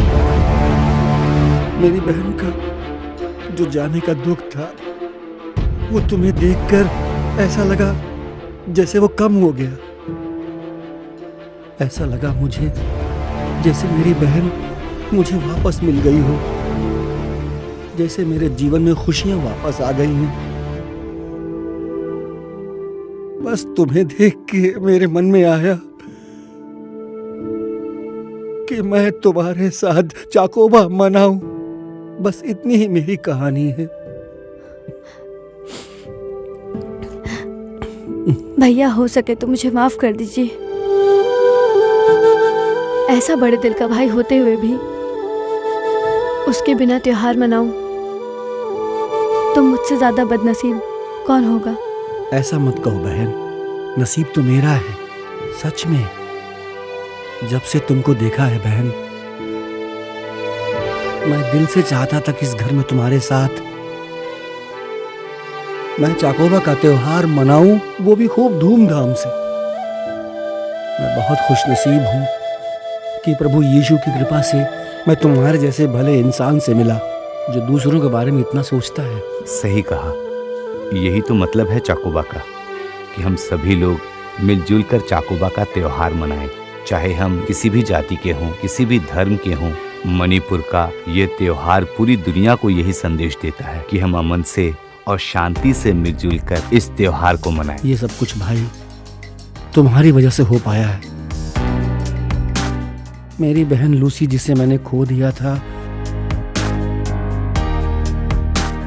मेरी बहन का जो जाने का दुख था, वो तुम्हें देखकर ऐसा लगा जैसे वो कम हो गया। ऐसा लगा मुझे जैसे मेरी बहन मुझे वापस मिल गई हो, जैसे मेरे जीवन में खुशियां वापस आ गई हैं। बस तुम्हें देख के मेरे मन में आया कि मैं तुम्हारे साथ चाकोबा मनाऊं। बस इतनी ही मेरी कहानी है। भैया, हो सके तो मुझे माफ कर दीजिए। ऐसा बड़े दिल का भाई होते हुए भी उसके बिना त्योहार मनाऊं। तुम मुझसे ज्यादा बदनसीब कौन होगा? ऐसा मत कहो बहन, नसीब तो मेरा है सच में। जब से तुमको देखा है बहन, मैं दिल से चाहता था कि इस घर में तुम्हारे साथ मैं चाकोबा का त्योहार मनाऊं, वो भी खूब धूमधाम से। मैं बहुत खुशनसीब हूं कि प्रभु यीशु की कृपा से मैं तुम्हारे जैसे भले इंसान से मिला, जो दूसरों के बारे में इतना सोचता है। सही कहा। यही तो मतलब है चाकोबा का, कि हम सभी लोग मिलजुल कर चाकोबा का त्योहार मनाएं। चाहे हम किसी भी जाति के हों, किसी भी धर्म के हों, मणिपुर का ये त्योहार पूरी दुनिया को यही संदेश देता है कि हम अमन से और शांति से मिलजुल कर इस त्योहार को मनाएं। ये सब कुछ भाई तुम्हारी वजह से हो पाया है। मेरी बहन लूसी, जिसे मैंने खो दिया था,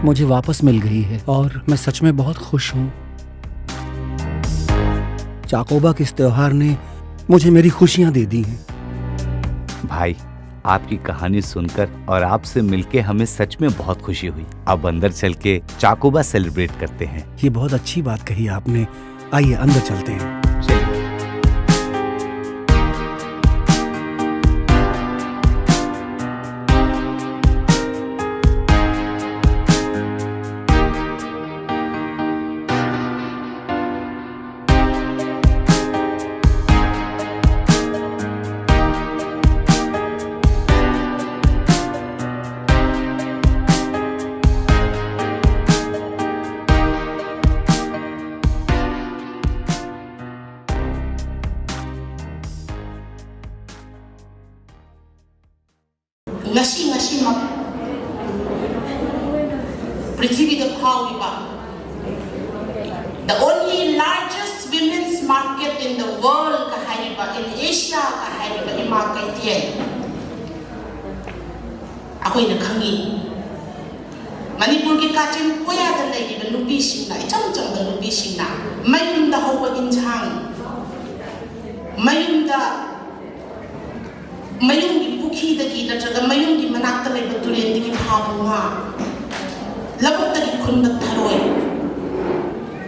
मुझे वापस मिल गई है और मैं सच में बहुत खुश हूँ। चाकोबा के इस त्योहार ने मुझे मेरी खुशियां दे दी हैं। भाई, आपकी कहानी सुनकर और आपसे मिलके हमें सच में बहुत खुशी हुई। अब अंदर चल के चाकोबा सेलिब्रेट करते हैं। ये बहुत अच्छी बात कही आपने। आइए, अंदर चलते हैं। ꯉꯁꯤ ꯉꯁꯤꯃꯛ ꯄ꯭ꯔꯤꯊꯤꯕꯤꯗ ꯐꯥꯎꯔꯤꯕ the only largest women's market in the world ꯀ ꯍꯥꯏꯔꯤꯕ, in Asia ꯀ ꯍꯥꯏꯔꯤꯕ ꯏꯃꯥ ꯀꯩꯊꯦꯜ ꯑꯩꯈꯣꯏꯅ ꯈꯪꯉꯤ꯫ ꯃꯅꯤꯄꯨꯔꯒꯤ ꯀꯥꯆꯤꯟ ꯀꯣꯌꯥꯗ ꯂꯩꯔꯤꯕ ꯅꯨꯄꯤꯁꯤꯡꯅ, ꯏꯆꯝ ꯆꯝꯕ ꯅꯨꯄꯤꯁꯤꯡꯅ ꯃꯌꯨꯝꯗ ꯍꯧꯕ ꯏꯟꯁꯥꯡ, ꯃꯌꯨꯝꯗ, ꯃꯌꯨꯝꯒꯤ ꯄꯨꯈ꯭ꯔꯤꯗꯒꯤ ꯅꯠꯇ꯭ꯔꯒ ꯃꯌꯨꯝꯒꯤ ꯃꯅꯥꯛꯇ ꯂꯩꯕ ꯇꯨꯔꯦꯜꯗꯒꯤ ꯐꯥꯕ ꯉꯥ, ꯂꯧꯕꯨꯛꯇꯒꯤ ꯈꯨꯟꯕ ꯊꯔꯣꯏ,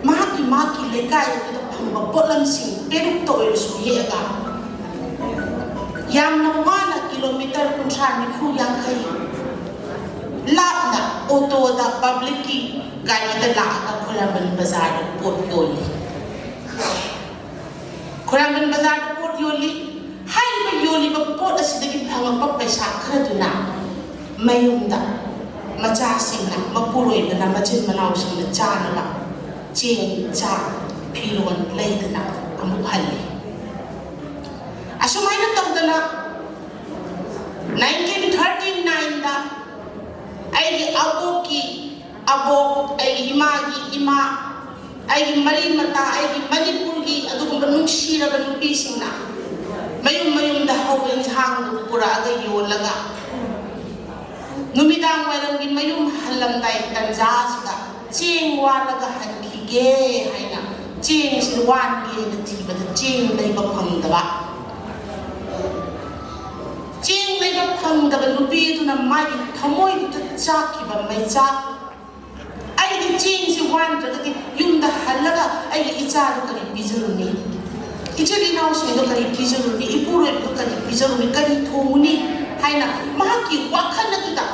ꯃꯍꯥꯛꯀꯤ, ꯃꯍꯥꯛꯀꯤ ꯂꯩꯀꯥꯏ ꯑꯗꯨꯗ ꯐꯪꯕ ꯄꯣꯠꯂꯝꯁꯤꯡ, ꯄꯦꯔꯨꯛꯇ ꯑꯣꯏꯔꯁꯨ ꯍꯦꯛꯑꯒ, ꯌꯥꯝꯅ ꯋꯥꯅ ꯀꯤꯂꯣꯃꯤꯇꯔ ꯀꯨꯟꯊ꯭ꯔꯥ, ꯅꯤꯐꯨ, ꯌꯥꯡꯈꯩ ꯂꯥꯞꯅ ꯑꯣꯇꯣꯗ, ꯄꯕ꯭ꯂꯤꯛꯀꯤ ꯒꯥꯔꯤꯗ ꯂꯥꯛꯑꯒ ꯈꯣꯏꯔꯥꯡꯕꯟ ꯕꯖꯥꯔꯗ ꯄꯣꯠ ꯌꯣꯜꯂꯤ꯫ ꯈꯣꯏꯔꯥꯡꯕꯟ ꯕꯖꯥꯔꯗ ꯄꯣꯠ ꯌꯣꯜꯂꯤ꯫ ꯍꯥꯏꯔꯤꯕ ꯌꯣꯜꯂꯤꯕ ꯄꯣꯠ ꯑꯁꯤꯗꯒꯤ ꯐꯪꯉꯛꯄ ꯄꯩꯁꯥ ꯈꯔꯗꯨꯅ ꯃꯌꯨꯝꯗ ꯃꯆꯥꯁꯤꯡꯅ, ꯃꯄꯨꯔꯣꯏꯕꯅ ꯃꯆꯤꯟ ꯃꯅꯥꯎꯁꯤꯡꯅ ꯆꯥꯅꯕ ꯆꯦꯡ, ꯆꯥꯛ, ꯐꯤꯔꯣꯜ ꯂꯩꯗꯅ ꯑꯃꯨꯛ ꯍꯜꯂꯤ꯫ ꯑꯁꯨꯃꯥꯏꯅ ꯇꯧꯗꯅ nineteen thirty nineꯗ ꯑꯩꯒꯤ ꯑꯕꯣꯛꯀꯤ ꯑꯕꯣꯛ, ꯑꯩꯒꯤ ꯏꯃꯥꯒꯤ ꯏꯃꯥ, ꯑꯩꯒꯤ ꯃꯔꯤ ꯃꯇꯥ, ꯑꯩꯒꯤ ꯃꯅꯤꯄꯨꯔꯒꯤ ꯑꯗꯨꯒꯨꯝꯕ ꯅꯨꯡꯁꯤꯔꯕ ꯅꯨꯄꯤꯁꯤꯡꯅ ꯃꯌꯨꯝ ꯃꯌꯨꯝꯗ ꯍꯧꯕ ꯏꯟꯁꯥꯡꯗꯨ ꯄꯨꯔꯛꯑꯒ ꯌꯣꯜꯂꯒ ꯅꯨꯃꯤꯗꯥꯡ ꯋꯥꯏꯔꯝꯒꯤ ꯃꯌꯨꯝ ꯍꯜꯂꯝꯗꯥꯏ ꯇꯟꯖꯥꯁꯤꯗ ꯆꯦꯡ ꯋꯥꯜꯂꯒ ꯍꯟꯈꯤꯒꯦ ꯍꯥꯏꯅ ꯆꯦꯡꯁꯤ ꯋꯥꯟꯒꯦꯅ ꯊꯤꯕꯗ ꯆꯦꯡ ꯂꯩꯕ ꯐꯪꯗꯕ꯫ ꯆꯦꯡ ꯂꯩꯕ ꯐꯪꯗꯕ ꯅꯨꯄꯤ ꯑꯗꯨꯅ ꯃꯥꯒꯤ ꯊꯃꯣꯏꯗꯨꯗ ꯆꯥꯛꯈꯤꯕ ꯃꯩꯆꯥꯛ, "ꯑꯩꯗꯤ ꯆꯦꯡꯁꯤ ꯋꯥꯟꯗ꯭ꯔꯒꯗꯤ ꯌꯨꯝꯗ ꯍꯜꯂꯒ ꯑꯩꯒꯤ ꯏꯆꯥꯗꯨ ꯀꯔꯤ ꯄꯤꯖꯔꯨꯅꯤ? ꯏꯆꯤꯜ ꯏꯅꯥꯎꯁꯤꯡꯗꯣ ꯀꯔꯤ ꯄꯤꯖꯔꯨꯅꯤ? ꯏꯄꯨꯔꯣꯏꯕꯗꯣ ꯀꯔꯤ ꯄꯤꯖꯔꯨꯅꯤ? ꯀꯔꯤ ꯊꯣꯡꯉꯨꯅꯤ?" ꯍꯥꯏꯅ ꯃꯍꯥꯛꯀꯤ ꯋꯥꯈꯜ ꯑꯗꯨꯗ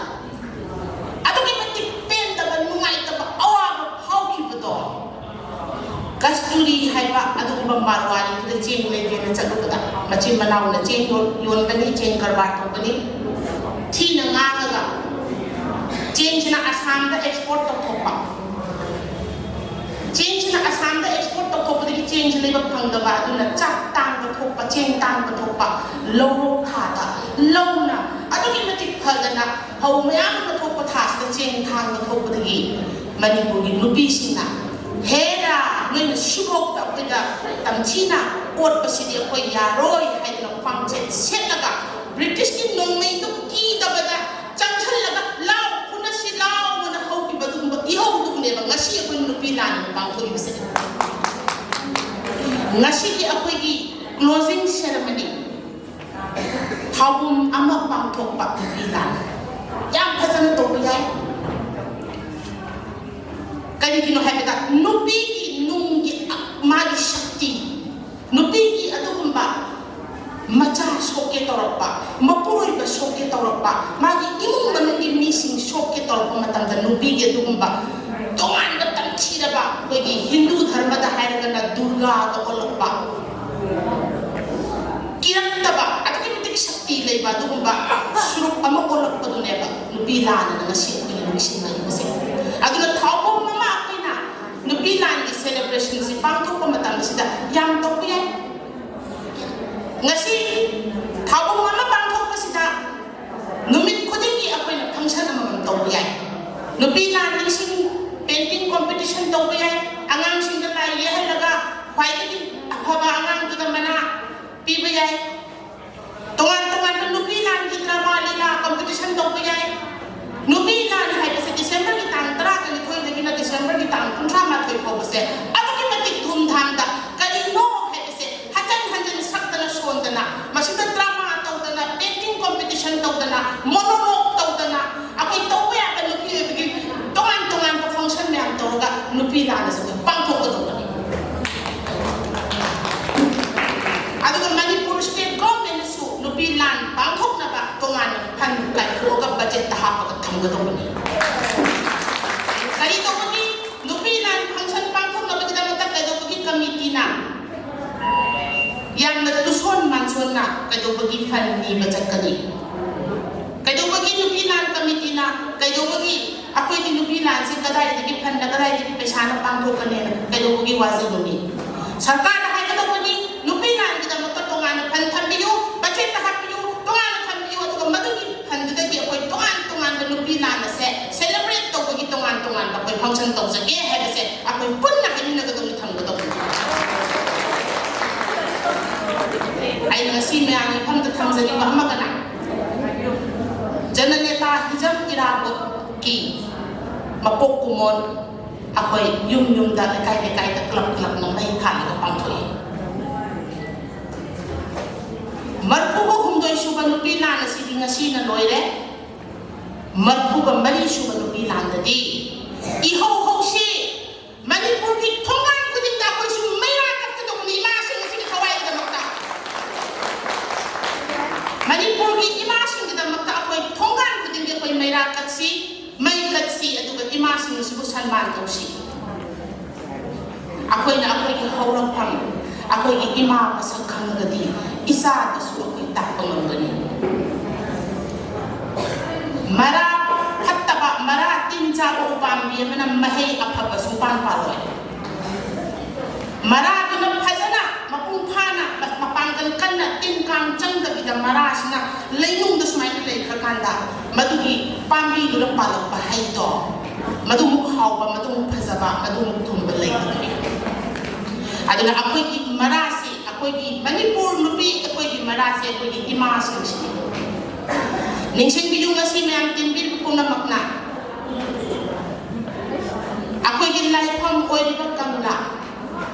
ꯑꯗꯨꯛꯀꯤ ꯃꯇꯤꯛ ꯄꯦꯟꯗꯕ, ꯅꯨꯡꯉꯥꯏꯇꯕ, ꯑꯋꯥꯕ ꯐꯥꯎꯈꯤꯕꯗꯣ꯫ ꯀꯁꯇꯨꯔꯤ ꯍꯥꯏꯕ ꯑꯗꯨꯒꯨꯝꯕ ꯃꯥꯔꯋꯥꯔꯤꯗꯨꯗ ꯆꯦꯡ ꯂꯩꯒꯦꯅ ꯆꯠꯂꯨꯕꯗ ꯃꯆꯤꯟ ꯃꯅꯥꯎꯅ ꯆꯦꯡ ꯌꯣꯟ-, ꯌꯣꯟꯕꯅꯤ, ꯆꯦꯡ ꯀꯔꯕꯥꯔ ꯇꯧꯕꯅꯤ꯫ ꯊꯤꯅ ꯉꯥꯡꯉꯒ ꯆꯦꯡꯁꯤꯅ ꯑꯁꯥꯝꯗ ꯑꯦꯛꯁꯄꯣꯔꯠ ꯇꯧꯊꯣꯛꯄ꯫ ꯆꯦꯡꯁꯤꯅ ꯑꯁꯥꯝꯗ ꯑꯦꯛꯁꯄꯣꯔꯠ ꯇꯧꯊꯣꯛꯄꯗꯒꯤ ꯆꯦꯡꯁꯤ ꯂꯩꯕ ꯐꯪꯗꯕ, ꯑꯗꯨꯅ ꯆꯥꯛ ꯇꯥꯡꯕ ꯊꯣꯛꯄ, ꯆꯦꯡ ꯇꯥꯡꯕ ꯊꯣꯛꯄ, ꯂꯧꯔꯣꯛ ꯊꯥꯗ ꯂꯧꯅ ꯑꯗꯨꯛꯀꯤ ꯃꯇꯤꯛ ꯐꯗꯅ ꯐꯧ ꯃꯌꯥꯝ ꯑꯃ ꯊꯣꯛꯄ ꯊꯥꯁꯤꯗ ꯆꯦꯡ ꯊꯥꯡꯕ ꯊꯣꯛꯄꯗꯒꯤ ꯃꯅꯤꯄꯨꯔꯒꯤ ꯅꯨꯄꯤꯁꯤꯡꯅ "ꯍꯦꯔꯥ, ꯅꯣꯏꯅ ꯁꯤꯐꯥꯎꯗ ꯑꯩꯈꯣꯏꯗ ꯇꯝꯊꯤꯅ ꯑꯣꯠꯄꯁꯤꯗꯤ ꯑꯩꯈꯣꯏ ꯌꯥꯔꯣꯏ" ꯍꯥꯏꯗꯅ ꯈ꯭ꯋꯥꯡꯆꯦꯠ ꯁꯦꯠꯂꯒ ꯕ꯭ꯔꯤꯇꯤꯁꯀꯤ ꯅꯣꯡꯃꯩꯗꯨ ꯀꯤꯗꯕꯗ ꯆꯪꯁꯤꯜꯂꯒ "ꯂꯥꯎ, ꯐꯨꯅꯁꯤ ꯂꯥꯎ" ꯑꯅ ꯍꯧꯈꯤꯕ ꯑꯗꯨꯒꯨꯝꯕ ꯏꯍꯧꯗꯨꯅꯦꯕ ꯉꯁꯤ ꯑꯩꯈꯣꯏ ꯅꯨꯄꯤ ꯂꯥꯟ ꯄꯥꯡꯊꯣꯛꯏꯕꯁꯦ꯫ ꯉꯁꯤꯒꯤ ꯑꯩꯈꯣꯏꯒꯤ closing ceremony, ꯊꯧꯕꯨꯝ ꯑꯃ ꯄꯥꯡꯊꯣꯛꯄ ꯅꯨꯄꯤ ꯂꯥꯟ ꯌꯥꯝ ꯐꯖꯅ ꯇꯧꯕ ꯌꯥꯏ꯫ ꯀꯔꯤꯒꯤꯅꯣ ꯍꯥꯏꯕꯗ ꯅꯨꯄꯤꯒꯤ ꯅꯨꯡꯒꯤ ꯃꯥꯒꯤ ꯁꯛꯇꯤ, ꯅꯨꯄꯤꯒꯤ ꯑꯗꯨꯒꯨꯝꯕ ꯃꯆꯥ ꯁꯣꯛꯀꯦ ꯇꯧꯔꯛꯄ, ꯃꯄꯨꯔꯣꯏꯕ ꯁꯣꯛꯀꯦ ꯇꯧꯔꯛꯄ, ꯃꯥꯒꯤ ꯏꯃꯨꯡ ꯃꯅꯨꯡꯒꯤ ꯃꯤꯁꯤꯡ ꯁꯣꯛꯀꯦ ꯇꯧꯔꯛꯄ ꯃꯇꯝꯗ ꯅꯨꯄꯤꯒꯤ ꯑꯗꯨꯒꯨꯝꯕ ꯇꯣꯉꯥꯟꯕ ꯇꯝꯊꯤꯔꯕ ꯑꯩꯈꯣꯏꯒꯤ ꯍꯤꯟꯗꯨ ꯙꯔꯃꯗ ꯍꯥꯏꯔꯒꯅ ꯗꯨꯔꯒꯥꯒ ꯑꯣꯜꯂꯛꯄ, ꯀꯤꯔꯛꯇꯕ, ꯑꯗꯨꯛꯀꯤ ꯃꯇꯤꯛ ꯁꯛꯇꯤ ꯂꯩꯕ ꯑꯗꯨꯒꯨꯝꯕ ꯁꯨꯔꯨꯞ ꯑꯃ ꯑꯣꯜꯂꯛꯄꯗꯨꯅꯦꯕ ꯅꯨꯄꯤ ꯂꯥꯟꯅ ꯉꯁꯤ ꯑꯩꯈꯣꯏꯅ ꯅꯤꯡꯁꯤꯡꯅꯔꯤꯕꯁꯦ꯫ ꯑꯗꯨꯅ ꯊꯧꯕꯨꯝ ꯑꯃ ꯑꯩꯈꯣꯏꯅ ꯅꯨꯄꯤ ꯂꯥꯟꯒꯤ celebrationꯁꯤ ꯄꯥꯡꯊꯣꯛꯄ ꯃꯇꯝꯁꯤꯗ ꯌꯥꯝ ꯇꯧꯕ ꯌꯥꯏ꯫ ꯉꯁꯤ ꯊꯧꯕꯨꯝ ꯑꯃ ꯄꯥꯡꯊꯣꯛꯄꯁꯤꯗ ꯅꯨꯃꯤꯠ ꯈꯨꯗꯤꯡꯒꯤ ꯑꯩꯈꯣꯏꯅ function ꯑꯃꯃꯝ ꯇꯧꯕ ꯌꯥꯏ꯫ ꯅꯨꯄꯤ ꯂꯥꯟ ꯅꯤꯡꯁꯤꯡ painting competition ꯇꯧꯕ ꯌꯥꯏ꯫ ꯑꯉꯥꯡꯁꯤꯡꯗ ꯂꯥꯏ ꯌꯦꯛꯍꯜꯂꯒ ꯈ꯭ꯋꯥꯏꯗꯒꯤ ꯑꯐꯕ ꯑꯉꯥꯡꯗꯨꯗ ꯃꯅꯥ ꯄꯤꯕ ꯌꯥꯏ꯫ ꯇꯣꯉꯥꯟ ꯇꯣꯉꯥꯟꯕ ꯅꯨꯄꯤ ꯂꯥꯟꯒꯤ drama ꯂꯤꯂꯥ competition ꯇꯧꯕ ꯌꯥꯏ꯫ ꯅꯨꯄꯤ ꯂꯥꯟ ꯍꯥꯏꯕꯁꯦ Decemberꯒꯤ ꯇꯥꯡ ꯇꯔꯥꯒ ꯅꯤꯊꯣꯏꯗꯒꯤꯅ Decemberꯒꯤ ꯇꯥꯡ ꯀꯨꯟꯊ꯭ꯔꯥ ꯃꯥꯊꯣꯏ ꯐꯥꯎꯕꯁꯦ ꯑꯗꯨꯛꯀꯤ ꯃꯇꯤꯛ ꯊꯨꯝ ꯊꯥꯡꯗ ꯀꯔꯤꯅꯣ ꯍꯥꯏꯕꯁꯦ ꯍꯟꯖꯟ ꯍꯟꯖꯟ ꯁꯛꯇꯅ ꯁꯣꯟꯗꯅ, ꯃꯁꯤꯗ drama ꯇꯧꯗꯅ, painting competition ꯇꯧꯗꯅ, monologue ꯇꯧꯗꯅ, ꯑꯩꯈꯣꯏ ꯇꯧꯕ ꯌꯥꯕ ꯅꯨꯄꯤ ꯑꯣꯏꯕꯒꯤ ꯇꯣꯉꯥꯟ ꯇꯣꯉꯥꯟꯕ function ꯃꯌꯥꯝ ꯇꯧꯔꯒ ꯅꯨꯄꯤ ꯂꯥꯟ ꯑꯁꯤ ꯑꯩꯈꯣꯏ ꯄꯥꯡꯊꯣꯛꯀꯗꯧꯕꯅꯤ꯫ ꯑꯗꯨꯒ ꯃꯅꯤꯄꯨꯔ state governmentꯅꯁꯨ ꯅꯨꯄꯤ ꯂꯥꯟ ꯄꯥꯡꯊꯣꯛꯅꯕ ꯇꯣꯉꯥꯟꯅ fund ꯀꯥꯏꯊꯣꯛꯑꯒ budgetꯇ ꯍꯥꯞꯄꯒ ꯊꯝꯒꯗꯧꯕꯅꯤ꯫ ꯀꯔꯤ ꯇꯧꯕꯒꯤ? ꯅꯨꯄꯤ ꯂꯥꯟ function ꯄꯥꯡꯊꯣꯛꯅꯕꯒꯤꯗꯃꯛꯇ ꯀꯩꯗꯧꯕꯒꯤ committeeꯅ ꯌꯥꯝꯅ ꯇꯨꯁꯣꯟ ꯃꯥꯟꯁꯣꯟꯅ ꯀꯩꯗꯧꯕꯒꯤ fund ꯅꯤꯕ ꯆꯠꯀꯅꯤ? ꯀꯩꯗꯧꯕꯒꯤ ꯅꯨꯄꯤ ꯂꯥꯟ committeeꯅ, ꯀꯩꯗꯧꯕꯒꯤ ꯑꯩꯈꯣꯏꯒꯤ ꯅꯨꯄꯤ ꯂꯥꯟꯁꯤ ꯀꯗꯥꯏꯗꯒꯤ fundꯅ, ꯀꯗꯥꯏꯗꯒꯤ ꯄꯩꯁꯥꯅ ꯄꯥꯡꯊꯣꯛꯀꯅꯤꯅ ꯀꯩꯗꯧꯕꯒꯤ ꯋꯥꯖꯕꯅꯤ? ꯁꯔꯀꯥꯔꯅ ꯍꯥꯏꯒꯗꯧꯕꯅꯤ, ꯅꯨꯄꯤ ꯂꯥꯟꯒꯤꯗꯃꯛꯇ ꯇꯣꯉꯥꯟꯅ fund ꯊꯝꯕꯤꯌꯨ, budgetꯇ ꯍꯥꯞꯄꯤꯌꯨ, ꯇꯣꯉꯥꯟꯅ ꯊꯝꯕꯤꯌꯨ, ꯑꯗꯨꯒ ꯃꯗꯨꯒꯤ fundꯗꯨꯗꯒꯤ ꯐꯪꯁꯟ ꯇꯧꯖꯒꯦ ꯍꯥꯏꯕꯁꯦ ꯑꯩꯈꯣꯏ ꯄꯨꯟꯅ ꯍꯥꯏꯃꯤꯟꯅꯒꯗꯕꯅꯤ, ꯊꯝꯒꯗꯕꯅꯤ꯫ ꯑꯩꯅ ꯉꯁꯤ ꯃꯌꯥꯝꯒꯤ ꯃꯐꯝꯗ ꯊꯝꯖꯅꯤꯡꯕ ꯑꯃꯒꯅ, ꯖꯅꯅꯦꯇꯥ ꯍꯤꯖꯝ ꯏꯔꯥꯕꯣꯠꯀꯤ ꯃꯄꯣꯛ ꯀꯨꯝꯑꯣꯟ ꯑꯩꯈꯣꯏ ꯌꯨꯝ ꯌꯨꯝꯗ, ꯂꯩꯀꯥꯏ ꯂꯩꯀꯥꯏꯗ, ꯀ꯭ꯂꯕ ꯀ꯭ꯂꯕꯅ ꯃꯩ ꯊꯥꯜꯂꯒ ꯄꯥꯡꯊꯣꯛꯏ꯫ ꯃꯔꯐꯨꯒ ꯍꯨꯝꯗꯣꯏ ꯁꯨꯕ ꯅꯨꯄꯤ ꯂꯥꯟ ꯑꯁꯤꯗꯤ ꯉꯁꯤꯅ ꯂꯣꯏꯔꯦ꯫ ꯃꯔꯐꯨꯒ ꯃꯔꯤ ꯁꯨꯕ ꯅꯨꯄꯤ ꯂꯥꯟꯗꯗꯤ ꯏꯍꯧ ꯍꯧꯁꯤ꯫ ꯃꯅꯤꯄꯨꯔꯒꯤ ꯊꯣꯡꯒꯥꯟ ꯈꯨꯗꯤꯡꯗ ꯑꯩꯈꯣꯏꯁꯨ ꯃꯩꯔꯥ ꯀꯠꯀꯗꯧꯕꯅꯤ ꯏꯃꯥꯁꯤꯡ ꯑꯁꯤꯒꯤ ꯊꯋꯥꯏꯒꯤꯗꯃꯛꯇ꯫ ꯃꯅꯤꯄꯨꯔꯒꯤ ꯏꯃꯥꯁꯤꯡꯒꯤꯗꯃꯛꯇ ꯑꯩꯈꯣꯏ ꯊꯣꯡꯒꯥꯟ ꯈꯨꯗꯤꯡꯒꯤ ꯑꯩꯈꯣꯏ ꯃꯩꯔꯥ ꯀꯠꯁꯤ, ꯃꯩ ꯀꯠꯁꯤ, ꯑꯗꯨꯒ ꯏꯃꯥꯁꯤꯡ ꯑꯁꯤꯕꯨ ꯁꯟꯃꯥꯟ ꯇꯧꯁꯤ꯫ ꯑꯩꯈꯣꯏꯅ ꯑꯩꯈꯣꯏꯒꯤ ꯍꯧꯔꯛꯐꯝ, ꯑꯩꯈꯣꯏꯒꯤ ꯏꯃꯥ ꯃꯁꯛ ꯈꯪꯉꯒꯗꯤ ꯏꯆꯥꯗꯁꯨ ꯑꯩꯈꯣꯏ ꯇꯥꯛꯄ ꯉꯝꯒꯅꯤ꯫ ꯃꯔꯥ ꯐꯠꯇꯕ, ꯃꯔꯥ ꯇꯤꯟ ꯆꯥꯕ ꯎꯄꯥꯝꯕꯤ ꯑꯃꯅ ꯃꯍꯩ ꯑꯐꯕ ꯁꯨꯡꯄꯥꯟ ꯄꯥꯜꯂꯣꯏ꯫ ꯃꯔꯥꯗꯨꯅ ꯐꯖꯅ ꯃꯄꯨꯡ ꯐꯥꯅ ꯃꯄꯥꯡꯒꯜ ꯀꯟꯅ ꯇꯤꯟ ꯀꯥꯡ ꯆꯪꯗꯕꯤꯗ ꯃꯔꯥꯁꯤꯅ ꯂꯩꯅꯨꯡꯗ ꯁꯨꯃꯥꯏꯅ ꯂꯩꯈ꯭ꯔꯀꯥꯟꯗ ꯃꯗꯨꯒꯤ ꯄꯥꯝꯕꯤꯗꯨꯅ ꯄꯥꯜꯂꯛꯄ ꯍꯩꯗꯣ ꯃꯗꯨꯃꯨꯛ ꯍꯥꯎꯕ, ꯃꯗꯨꯃꯨꯛ ꯐꯖꯕ, ꯃꯗꯨꯃꯨꯛ ꯊꯨꯝꯕ ꯂꯩꯇꯕꯅꯤ꯫ ꯑꯗꯨꯅ ꯑꯩꯈꯣꯏꯒꯤ ꯃꯔꯥꯁꯤ, ꯑꯩꯈꯣꯏꯒꯤ ꯃꯅꯤꯄꯨꯔ ꯅꯨꯄꯤ, ꯑꯩꯈꯣꯏꯒꯤ ꯃꯔꯥꯁꯤ ꯑꯩꯈꯣꯏꯒꯤ ꯏꯃꯥꯁꯤꯡꯁꯤꯅꯤ꯫ ꯅꯤꯡꯁꯤꯡꯕꯤꯌꯨ, ꯉꯁꯤ ꯃꯌꯥꯝ ꯇꯤꯟꯕꯤꯔꯤꯕ ꯄꯨꯝꯅꯃꯛꯅ ꯑꯩꯈꯣꯏꯒꯤ ꯂꯥꯏꯐꯝ ꯑꯣꯏꯔꯤꯕ ꯀꯪꯂꯥ,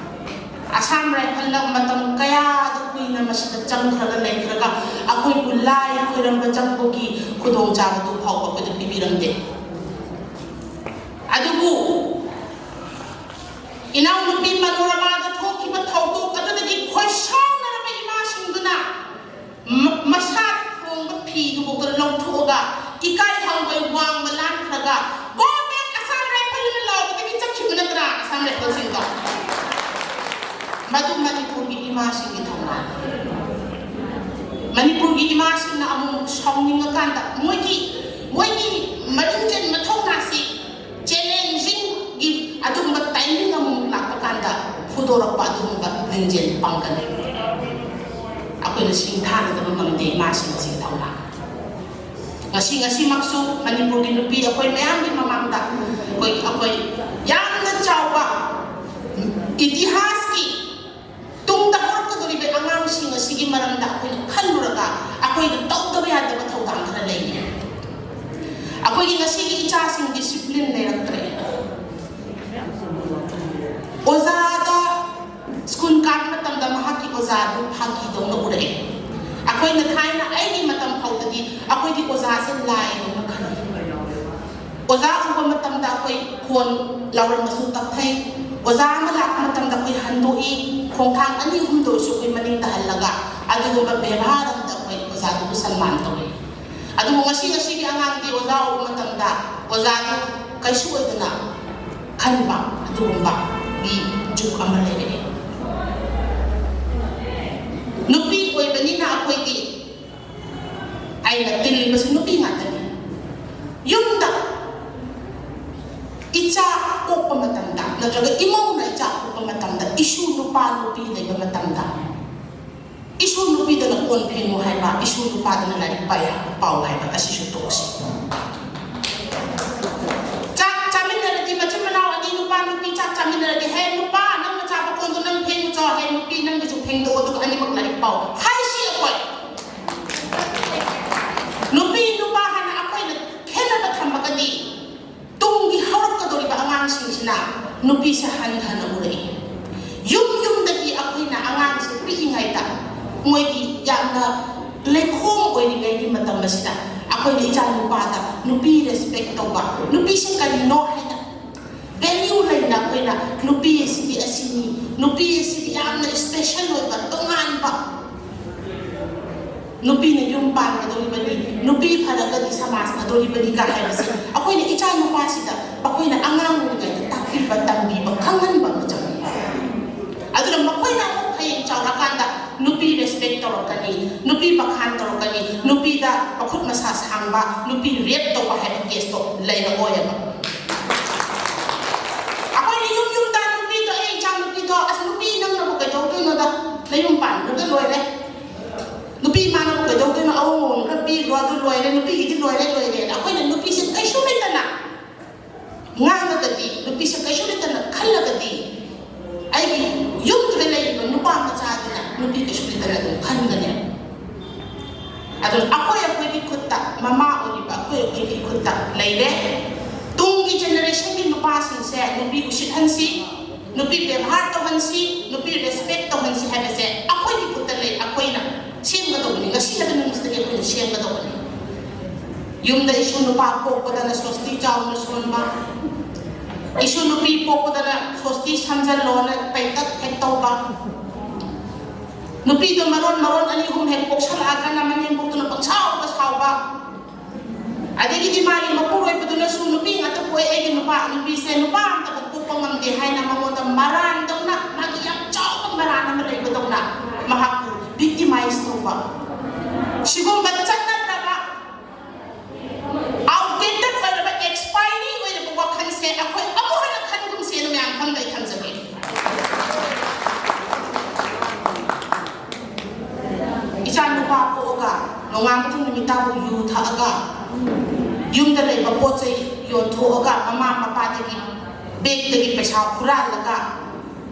ꯑꯁꯥꯝ ꯔꯥꯏꯐꯜꯅ ꯃꯇꯝ ꯀꯌꯥꯗ ꯀꯨꯏꯅ ꯃꯁꯤꯗ ꯆꯪꯈ꯭ꯔꯒ ꯂꯩꯈ꯭ꯔꯒ ꯑꯩꯈꯣꯏꯕꯨ ꯂꯥꯏ ꯈꯣꯏꯔꯝꯕ ꯆꯪꯕꯒꯤ ꯈꯨꯗꯣꯡꯆꯥꯕꯗꯨ ꯐꯥꯎꯕ ꯑꯩꯈꯣꯏꯗ ꯄꯤꯕꯤꯔꯝꯗꯦ꯫ ꯑꯗꯨꯕꯨ ꯏꯅꯥꯎꯅꯨꯄꯤ ꯃꯅꯣꯔꯃꯥꯗ ꯊꯣꯛꯈꯤꯕ ꯊꯧꯗꯣꯛ ꯑꯗꯨꯗꯒꯤ ꯈꯣꯏꯁꯥꯎꯅꯔꯕ ꯏꯃꯥꯁꯤꯡꯗꯨꯅ ꯃ-, ꯃꯁꯥꯗ ꯊꯣꯡꯕ ꯐꯤꯗꯨꯐꯥꯎꯗ ꯂꯧꯊꯣꯛꯑꯒ ꯏꯀꯥꯏ ꯍꯪꯒꯣꯏ ꯋꯥꯡꯃ ꯂꯥꯟꯈ꯭ꯔꯒ "Go back, Assam Rifle" ꯍꯥꯏꯅ ꯂꯥꯎꯕꯗꯒꯤ ꯆꯠꯈꯤꯕ ꯅꯠꯇ꯭ꯔꯥ ꯑꯁꯥꯝ ꯔꯥꯏꯐꯜꯁꯤꯡꯗꯣ? ꯃꯗꯨ ꯃꯅꯤꯄꯨꯔꯒꯤ ꯏꯃꯥꯁꯤꯡꯒꯤ ꯊꯧꯅꯥꯅꯤ꯫ ꯃꯅꯤꯄꯨꯔꯒꯤ ꯏꯃꯥꯁꯤꯡꯅ ꯑꯃꯨꯛ ꯁꯥꯎꯅꯤꯡꯉꯀꯥꯟꯗ ꯃꯣꯏꯒꯤ, ꯃꯣꯏꯒꯤ ꯃꯔꯤꯡꯖꯦꯜ ꯃꯊꯧꯅꯥꯁꯤ ꯆꯦꯂꯦꯟꯖꯤꯡꯒꯤ ꯑꯗꯨꯒꯨꯝꯕ ꯇꯥꯏꯃꯤꯡ ꯑꯃꯃꯨꯛ ꯂꯥꯛꯄ ꯀꯥꯟꯗ ꯐꯨꯗꯣꯔꯛꯄ ꯑꯗꯨꯒꯨꯝꯕ ꯂꯤꯡꯖꯦꯜ ꯄꯥꯡꯒꯜ ꯑꯩꯈꯣꯏꯅ ꯁꯤꯡꯊꯥꯅꯗꯕ ꯉꯝꯗꯦ ꯏꯃꯥꯁꯤꯡ ꯑꯁꯤꯒꯤ ꯊꯧꯅꯥ꯫ ꯉꯁꯤ ꯉꯁꯤꯃꯛꯁꯨ ꯃꯅꯤꯄꯨꯔꯒꯤ ꯅꯨꯄꯤ ꯑꯩꯈꯣꯏ ꯃꯌꯥꯝꯒꯤ ꯃꯃꯥꯡꯗ ꯑꯩꯈꯣꯏ ꯑꯩꯈꯣꯏ ꯌꯥꯝꯅ ꯆꯥꯎꯕ ꯏꯇꯤꯍꯥꯁꯀꯤ ꯇꯨꯡꯗ ꯍꯧꯔꯛꯀꯗꯧꯔꯤꯕ ꯑꯉꯥꯡꯁꯤꯡ ꯑꯁꯤꯒꯤ ꯃꯔꯝꯗ ꯑꯩꯈꯣꯏꯅ ꯈꯜꯂꯨꯔꯒ ꯑꯩꯈꯣꯏꯅ ꯇꯧꯗꯕ ꯌꯥꯗꯕ ꯊꯧꯗꯥꯡ ꯈꯔ ꯂꯩꯔꯤ꯫ ꯑꯩꯈꯣꯏꯒꯤ ꯉꯁꯤꯒꯤ ꯏꯆꯥꯁꯤꯡ ꯗꯤꯁꯤꯄ꯭ꯂꯤꯟ ꯂꯩꯔꯛꯇ꯭ꯔꯦ꯫ ꯑꯣꯖꯥꯗ ꯁ꯭ꯀꯨꯜ ꯀꯥꯕ ꯃꯇꯝꯗ ꯃꯍꯥꯛꯀꯤ ꯑꯣꯖꯥꯗꯨ ꯐꯥꯒꯤꯗꯧꯅ ꯎꯔꯛꯑꯦ꯫ ꯑꯩꯈꯣꯏꯅ ꯊꯥꯏꯅ ꯑꯩꯒꯤ ꯃꯇꯝ ꯐꯥꯎꯗꯗꯤ ꯑꯩꯈꯣꯏꯗꯤ ꯑꯣꯖꯥꯁꯦ ꯂꯥꯏꯗꯧꯅ ꯈꯜꯂꯤ꯫ ꯑꯣꯖꯥ ꯎꯕ ꯃꯇꯝꯗ ꯑꯩꯈꯣꯏ ꯈꯣꯟ ꯂꯥꯎꯔꯝꯕꯁꯨ ꯇꯞꯊꯩ꯫ ꯑꯣꯖꯥ ꯑꯃ ꯂꯥꯛꯄ ꯃꯇꯝꯗ ꯑꯩꯈꯣꯏ ꯍꯟꯗꯣꯛꯏ꯫ ꯈꯣꯡꯊꯥꯡ ꯑꯅꯤ ꯑꯍꯨꯝꯗ ꯑꯣꯏꯔꯁꯨ ꯑꯩꯈꯣꯏ ꯃꯅꯤꯡ ꯇꯥꯍꯜꯂꯒ ꯑꯗꯨꯒꯨꯝꯕ ꯕꯦꯕꯥꯔ ꯑꯃꯗ ꯑꯩꯈꯣꯏ ꯑꯣꯖꯥꯗꯨꯕꯨ ꯁꯟꯃꯥꯟ ꯇꯧꯏ꯫ ꯑꯗꯨꯕꯨ ꯉꯁꯤ ꯉꯁꯤꯒꯤ ꯑꯉꯥꯡꯗꯤ ꯑꯣꯖꯥ ꯎꯕ ꯃꯇꯝꯗ ꯑꯣꯖꯥꯗꯨ ꯀꯩꯁꯨ ꯑꯣꯏꯗꯅ ꯈꯟꯕ ꯑꯗꯨꯒꯨꯝꯕꯒꯤ ꯖꯨꯛ ꯑꯃ ꯂꯩꯔꯛꯑꯦ꯫ ꯅꯨꯄꯤ ꯑꯣꯏꯕꯅꯤꯅ ꯑꯩꯈꯣꯏꯗꯤ ꯑꯩꯅ ꯇꯤꯜꯂꯤꯕꯁꯤ ꯅꯨꯄꯤ ꯉꯥꯛꯇꯅꯤ꯫ ꯌꯨꯝꯗ ꯏꯆꯥ ꯄꯣꯛꯄ ꯃꯇꯝꯗ ꯅꯠꯇ꯭ꯔꯒ ꯏꯃꯧꯅ ꯏꯆꯥ ꯄꯣꯛꯄ ꯃꯇꯝꯗ ꯏꯁꯨ ꯅꯨꯄꯥ ꯅꯨꯄꯤ ꯂꯩꯕ ꯃꯇꯝꯗ ꯏꯁꯨ ꯅꯨꯄꯤꯗꯅ ꯀꯣꯟ ꯐꯦꯡꯉꯨ ꯍꯥꯏꯕ, ꯏꯁꯨ ꯅꯨꯄꯥꯗꯅ ꯂꯥꯏꯔꯤꯛ ꯄꯥꯏ-, ꯄꯥꯎ ꯍꯥꯏꯕ ꯑꯁꯤꯁꯨ ꯇꯣꯛꯁꯤ꯫ ꯆꯥꯛ ꯆꯥꯃꯤꯟꯅꯔꯗꯤ ꯃꯆꯤꯟ ꯃꯅꯥꯎ ꯑꯅꯤ ꯅꯨꯄꯥ ꯅꯨꯄꯤ ꯆꯥꯛ ꯆꯥꯃꯤꯟꯅꯔꯗꯤ, "ꯍꯦ ꯅꯨꯄꯥ, ꯅꯪꯅ ꯆꯥꯕ ꯀꯣꯟꯗꯣ ꯅꯪ ꯐꯦꯡꯉꯨ ꯆꯣ, ꯍꯦ ꯅꯨꯄꯤ, ꯅꯪꯒꯤꯁꯨ ꯐꯦꯡꯗꯣꯛꯑꯣ, ꯑꯗꯨꯒ ꯑꯅꯤꯃꯛ ꯂꯥꯏꯔꯤꯛ ꯄꯥꯎ" ꯍꯥꯏꯁꯤ ꯑꯩꯈꯣꯏ꯫ ꯅꯨꯄꯤ ꯅꯨꯄꯥ ꯍꯥꯏꯅ ꯑꯩꯈꯣꯏꯅ ꯈꯦꯠꯅꯕ ꯊꯝꯃꯒꯗꯤ ꯇꯨꯡꯒꯤ ꯍꯧꯔꯛꯀꯗꯧꯔꯤꯕ ꯑꯉꯥꯡꯁꯤꯡꯁꯤꯅ ꯅꯨꯄꯤꯁꯦ ꯍꯟꯊꯅ ꯎꯔꯛꯏ꯫ ꯌꯨꯝ ꯌꯨꯝꯗꯒꯤ ꯑꯩꯈꯣꯏꯅ ꯑꯉꯥꯡꯁꯦ ꯄꯤꯛꯏꯉꯩꯗ ꯃꯣꯏꯒꯤ ꯌꯥꯝꯅ ꯂꯩꯈꯣꯝ ꯑꯣꯏꯔꯤꯉꯩꯒꯤ ꯃꯇꯝ ꯑꯁꯤꯗ ꯑꯩꯈꯣꯏꯅ ꯏꯆꯥ ꯅꯨꯄꯥꯗ ꯅꯨꯄꯤ ꯔꯦꯁꯄꯦꯛ ꯇꯧꯕ, ꯅꯨꯄꯤꯁꯦ ꯀꯔꯤꯅꯣ ꯍꯥꯏꯅ ꯚꯦꯂ꯭ꯌꯨ ꯂꯩꯅ ꯑꯩꯈꯣꯏꯅ ꯅꯨꯄꯤ ꯑꯁꯤꯗꯤ ꯑꯁꯤꯅꯤ, ꯅꯨꯄꯤ ꯑꯁꯤꯗꯤ ꯌꯥꯝꯅ ꯏꯁꯄꯦꯁꯦꯜ ꯑꯣꯏꯕ, ꯇꯣꯉꯥꯟꯕ, ꯅꯨꯄꯤꯅ ꯌꯨꯝ ꯄꯥꯟꯒꯗꯧꯔꯤꯕꯅꯤ, ꯅꯨꯄꯤ ꯐꯔꯒꯗꯤ ꯁꯃꯥꯖ ꯐꯗꯧꯔꯤꯕꯅꯤꯒ ꯍꯥꯏꯕꯁꯦ ꯑꯩꯈꯣꯏꯅ ꯏꯆꯥ ꯅꯨꯄꯥꯁꯤꯗ ꯑꯩꯈꯣꯏꯅ ꯑꯉꯥꯡ ꯑꯣꯏꯔꯤꯉꯩꯗ ꯇꯥꯛꯄꯤꯕ, ꯇꯝꯕꯤꯕ, ꯈꯪꯍꯟꯕ ꯑꯃ ꯆꯪꯉꯤ꯫ ꯑꯗꯨꯅ ꯃꯈꯣꯏꯅ ꯑꯃꯨꯛ ꯍꯌꯦꯡ ꯆꯥꯎꯔꯀꯥꯟꯗ ꯅꯨꯄꯤ ꯔꯦꯁꯄꯦꯛ ꯇꯧꯔꯛꯀꯅꯤ, ꯅꯨꯄꯤ ꯕꯈꯥꯟ ꯇꯧꯔꯛꯀꯅꯤ, ꯅꯨꯄꯤꯗ ꯃꯈꯨꯠ ꯃꯁꯥ ꯁꯥꯡꯕ, ꯅꯨꯄꯤ ꯔꯦꯞ ꯇꯧꯕ ꯍꯥꯏꯕ ꯀꯦꯁꯇꯣ ꯂꯩꯔꯛꯑꯣꯏꯕ꯫ ꯑꯩꯈꯣꯏꯅ ꯌꯨꯝ ꯌꯨꯝꯗ ꯅꯨꯄꯤꯗꯣ, "ꯑꯦ ꯏꯆꯥ ꯅꯨꯄꯤꯗꯣ, ꯑꯁ ꯅꯨꯄꯤ ꯅꯪꯅꯕꯨ ꯀꯩꯗꯧꯗꯣꯏꯅꯣꯗ, ꯅꯌꯨꯝ ꯄꯥꯟꯈ꯭ꯔꯒ ꯂꯣꯏꯔꯦ, ꯅꯨꯄꯤ ꯏꯃꯥꯅꯕꯨ ꯀꯩꯗꯧꯗꯣꯏꯅꯣ, ꯑꯋꯣꯡ ꯑꯋꯣꯡ ꯈꯔ ꯄꯤꯈ꯭ꯔꯣ, ꯑꯗꯨ ꯂꯣꯏꯔꯦ, ꯅꯨꯄꯤꯒꯤꯗꯤ ꯂꯣꯏꯔꯦ, ꯂꯣꯏꯔꯦ꯫ ꯑꯩꯈꯣꯏꯅ ꯅꯨꯄꯤꯁꯦ ꯀꯩꯁꯨ ꯂꯩꯇꯅ ꯉꯥꯡꯉꯒꯗꯤ, ꯅꯨꯄꯤꯁꯦ ꯀꯩꯁꯨ ꯂꯩꯇꯅ ꯈꯜꯂꯒꯗꯤ, ꯑꯩꯒꯤ ꯌꯨꯝꯗꯨꯗ ꯂꯩꯔꯤꯕ ꯅꯨꯄꯥ ꯃꯆꯥꯗꯨꯅ ꯅꯨꯄꯤ ꯀꯩꯁꯨ ꯂꯩꯇꯅ ꯑꯗꯨꯝ ꯈꯟꯒꯅꯦꯕ꯫ ꯑꯗꯨꯅ ꯑꯩꯈꯣꯏ ꯑꯩꯈꯣꯏꯒꯤ ꯈꯨꯠꯇ, ꯃꯃꯥ ꯑꯣꯏꯔꯤꯕ ꯑꯩꯈꯣꯏ ꯑꯩꯈꯣꯏꯒꯤ ꯈꯨꯠꯇ ꯂꯩꯔꯦ꯫ ꯇꯨꯡꯒꯤ ꯖꯦꯅꯦꯔꯦꯁꯟꯒꯤ ꯅꯨꯄꯥꯁꯤꯡꯁꯦ ꯅꯨꯄꯤ ꯎꯁꯤꯠꯍꯟꯁꯤ, ꯅꯨꯄꯤ ꯕꯦꯕꯥꯔ ꯇꯧꯍꯟꯁꯤ, ꯅꯨꯄꯤ ꯔꯦꯁꯄꯦꯛ ꯇꯧꯍꯟꯁꯤ ꯍꯥꯏꯕꯁꯦ ꯑꯩꯈꯣꯏꯒꯤ ꯈꯨꯠꯇ ꯂꯩ꯫ ꯑꯩꯈꯣꯏꯅ ꯁꯦꯝꯒꯗꯧꯕꯅꯤ꯫ ꯉꯁꯤ ꯍꯥꯏꯕ ꯅꯨꯃꯤꯠꯁꯤꯗꯒꯤ ꯑꯩꯈꯣꯏꯅ ꯁꯦꯝꯒꯗꯧꯕꯅꯤ꯫ ꯌꯨꯝꯗ ꯏꯁꯨ ꯅꯨꯄꯥ ꯄꯣꯛꯄꯗꯅ ꯁꯣꯁꯇꯤ ꯆꯥꯎꯅ ꯁꯣꯟꯕ, ꯏꯁꯨ ꯅꯨꯄꯤ ꯄꯣꯛꯄꯗꯅ ꯁꯣꯁꯇꯤ ꯁꯝꯖꯜꯂꯣꯅ ꯄꯩꯇꯛ ꯍꯦꯛ ꯇꯧꯕ, ꯅꯨꯄꯤꯗꯣ ꯃꯔꯣꯟ ꯃꯔꯣꯟ ꯑꯅꯤ ꯑꯍꯨꯝ ꯍꯦꯛ ꯄꯣꯛꯁꯜꯂꯛꯑꯒꯅ ꯃꯅꯦꯝꯕꯣꯛꯇꯨꯅ ꯄꯪꯁꯥꯎꯗ ꯁꯥꯎꯕ, ꯑꯗꯒꯤꯗꯤ ꯃꯥꯒꯤ ꯃꯄꯨꯔꯣꯏꯕꯗꯨꯅꯁꯨ ꯅꯨꯄꯤ ꯉꯥꯛꯇ ꯄꯣꯛꯑꯦ, ꯑꯩꯒꯤ ꯅꯨꯄꯥ, ꯅꯨꯄꯤꯁꯦ ꯅꯨꯄꯥ ꯑꯝꯇ ꯄꯣꯛꯄ ꯉꯝꯗꯦ ꯍꯥꯏꯅ ꯃꯉꯣꯟꯗ ꯃꯔꯥꯟꯗꯧꯅ, ꯃꯥꯒꯤ ꯌꯥꯝ ꯆꯥꯎꯕ ꯃꯔꯥꯟ ꯑꯃ ꯂꯩꯕꯗꯧꯅ ꯃꯍꯥꯛꯄꯨ ꯚꯤꯛꯇꯤꯃꯥꯏꯁ ꯇꯧꯕ, ꯁꯤꯒꯨꯝꯕ ꯆꯠꯅꯗ꯭ꯔꯕ, ꯑꯥꯎꯠꯗꯦꯇꯦꯠ ꯑꯣꯏꯔꯕ, ꯑꯦꯛꯁꯄꯥꯏꯔꯤ ꯑꯣꯏꯔꯕ ꯋꯥꯈꯜꯁꯦ ꯑꯩꯈꯣꯏ ꯑꯃꯨꯛ ꯍꯟꯅ ꯈꯟꯒꯨꯝꯁꯦꯅ ꯃꯌꯥꯝ ꯐꯝꯗ ꯑꯩ ꯊꯝꯖꯒꯦ꯫ ꯏꯆꯥ ꯅꯨꯄꯥ ꯄꯣꯛꯑꯒ ꯅꯣꯡꯉꯥꯟꯕꯗꯒꯤ ꯅꯨꯃꯤꯠ ꯇꯥꯕꯨ ꯌꯨ ꯊꯛꯑꯒ, ꯌꯨꯝꯗ ꯂꯩꯕ ꯄꯣꯠ ꯆꯩ ꯌꯣꯟꯊꯣꯛꯑꯒ, ꯃꯃꯥ ꯃꯄꯥꯗꯒꯤ ꯕꯦꯛꯇꯒꯤ ꯄꯩꯁꯥ ꯍꯨꯔꯥꯜꯂꯒ,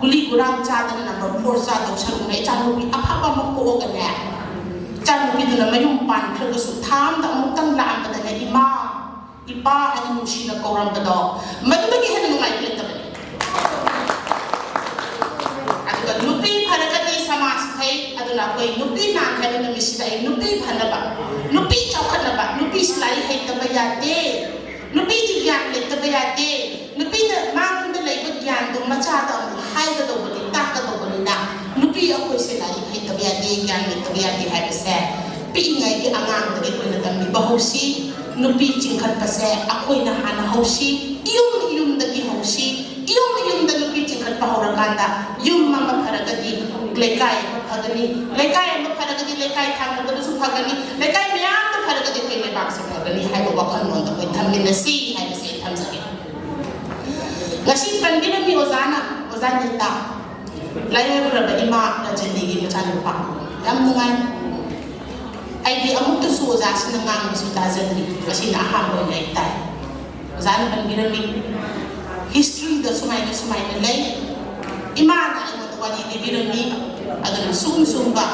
ꯒꯨꯂꯤ ꯒꯨꯔꯥꯡ ꯆꯥꯗꯅ ꯅꯝꯕꯔ ꯐꯣꯔ ꯆꯥꯗꯧ ꯁꯔꯨꯛꯅꯦ꯫ ꯏꯆꯥꯅꯨꯄꯤ ꯑꯐꯕ ꯑꯃ ꯄꯣꯛꯑꯒꯅꯦ, ꯏꯆꯥꯅꯨꯄꯤꯗꯨꯅ ꯃꯌꯨꯝ ꯄꯥꯟꯈ꯭ꯔꯒꯁꯨ ꯊꯥ ꯑꯃꯗ ꯑꯃꯨꯛꯇꯪ ꯂꯥꯛꯑꯝꯕꯗꯅꯦ, "ꯏꯃꯥ, ꯏꯄꯥ" ꯍꯥꯏꯅ ꯅꯨꯡꯁꯤꯅ ꯀꯧꯔꯝꯕꯗꯣ, ꯃꯗꯨꯗꯒꯤ ꯍꯦꯟꯅ ꯅꯨꯡꯉꯥꯏꯕ ꯂꯩꯇꯕꯅꯦ꯫ ꯑꯗꯨꯒ ꯅꯨꯄꯤ ꯐꯔꯒꯗꯤ ꯁꯃꯥꯖ ꯐꯩ꯫ ꯑꯗꯨꯅ ꯑꯩꯈꯣꯏ ꯅꯨꯄꯤ ꯅꯥꯟ ꯍꯥꯏꯕ ꯅꯨꯃꯤꯠꯁꯤꯗ ꯑꯩ ꯅꯨꯄꯤ ꯐꯅꯕ, ꯅꯨꯄꯤ ꯆꯥꯎꯈꯠꯅꯕ, ꯅꯨꯄꯤꯁꯤ ꯂꯥꯏꯔꯤꯛ ꯍꯩꯇꯕ ꯌꯥꯗꯦ, ꯅꯨꯄꯤꯗꯤ ꯒ꯭ꯌꯥꯟ ꯂꯩꯇꯕ ꯌꯥꯗꯦ, ꯅꯨꯄꯤꯅ ꯃꯉꯣꯟꯗ ꯂꯩꯕ ꯒ꯭ꯌꯥꯟꯗꯣ ꯃꯆꯥꯗ ꯑꯃꯨꯛ ꯍꯥꯏꯒꯗꯧꯕꯅꯤ, ꯇꯥꯛꯀꯗꯧꯕꯅꯤꯅ, ꯅꯨꯄꯤ ꯑꯩꯈꯣꯏꯁꯦ ꯂꯥꯏꯔꯤꯛ ꯍꯩꯇꯕ ꯌꯥꯗꯦ, ꯒ꯭ꯌꯥꯟ ꯂꯩꯇꯕ ꯌꯥꯗꯦ ꯍꯥꯏꯕꯁꯦ ꯄꯤꯛꯏꯉꯩꯒꯤ ꯑꯉꯥꯡꯗꯒꯤ ꯑꯩꯈꯣꯏꯅ ꯇꯝꯕꯤꯕ ꯍꯧꯁꯤ꯫ ꯅꯨꯄꯤ ꯆꯤꯡꯈꯠꯄꯁꯦ ꯑꯩꯈꯣꯏꯅ ꯍꯥꯟꯅ ꯍꯧꯁꯤ, ꯏꯌꯨꯝ ꯏꯌꯨꯝꯗꯒꯤ ꯍꯧꯁꯤ꯫ ꯏꯌꯨꯝ ꯏꯌꯨꯝꯗ ꯅꯨꯄꯤ ꯆꯤꯡꯈꯠꯄ ꯍꯧꯔꯀꯥꯟꯗ, ꯌꯨꯝ ꯑꯃ ꯐꯔꯒꯗꯤ ꯂꯩꯀꯥꯏ ꯑꯃ ꯐꯒꯅꯤ, ꯂꯩꯀꯥꯏ ꯑꯃ ꯐꯔꯒꯗꯤ ꯂꯩꯀꯥꯏ ꯊꯪꯅꯕꯗꯨꯁꯨ ꯐꯒꯅꯤ, ꯂꯩꯀꯥꯏ ꯃꯌꯥꯝꯗ ꯐꯔꯒꯗꯤ ꯑꯩꯈꯣꯏ ꯂꯩꯕꯥꯛꯁꯦ ꯐꯒꯅꯤ ꯍꯥꯏꯕ ꯋꯥꯈꯜꯂꯣꯟꯗ ꯑꯩꯈꯣꯏ ꯊꯝꯃꯤꯟꯅꯁꯤ ꯍꯥꯏꯕꯁꯦ ꯑꯩ ꯊꯝꯖꯒꯦ꯫ ꯉꯁꯤ ꯄꯟꯕꯤꯔꯝꯃꯤ ꯑꯣꯖꯥꯅ, ꯑꯣꯖꯥ ꯅꯤꯇꯥ, ꯂꯥꯏꯑꯣꯏꯈ꯭ꯔꯕ ꯏꯃꯥ ꯔꯖꯅꯤꯒꯤ ꯃꯆꯥꯅꯨꯄꯥ꯫ ꯌꯥꯝ ꯅꯨꯡꯉꯥꯏ꯫ ꯑꯩꯗꯤ ꯑꯃꯨꯛꯇꯁꯨ ꯑꯣꯖꯥꯁꯤꯡꯅ ꯉꯥꯡꯕꯁꯨ ꯇꯥꯖꯗ꯭ꯔꯤ꯫ ꯉꯁꯤꯅ ꯑꯍꯥꯟꯕ ꯑꯣꯏꯅ ꯑꯩ ꯇꯥꯏ꯫ ꯑꯣꯖꯥꯅ ꯄꯟꯕꯤꯔꯝꯃꯤ, ꯍꯤꯁꯇ꯭ꯔꯤꯗ ꯁꯨꯃꯥꯏꯅ ꯁꯨꯃꯥꯏꯅ ꯂꯩ꯫ ꯏꯃꯥꯅ ꯑꯩꯉꯣꯟꯗ ꯋꯥꯔꯤ ꯂꯤꯕꯤꯔꯝꯃꯤ꯫ ꯑꯗꯨꯅ ꯁꯨꯝ ꯁꯨꯝꯕ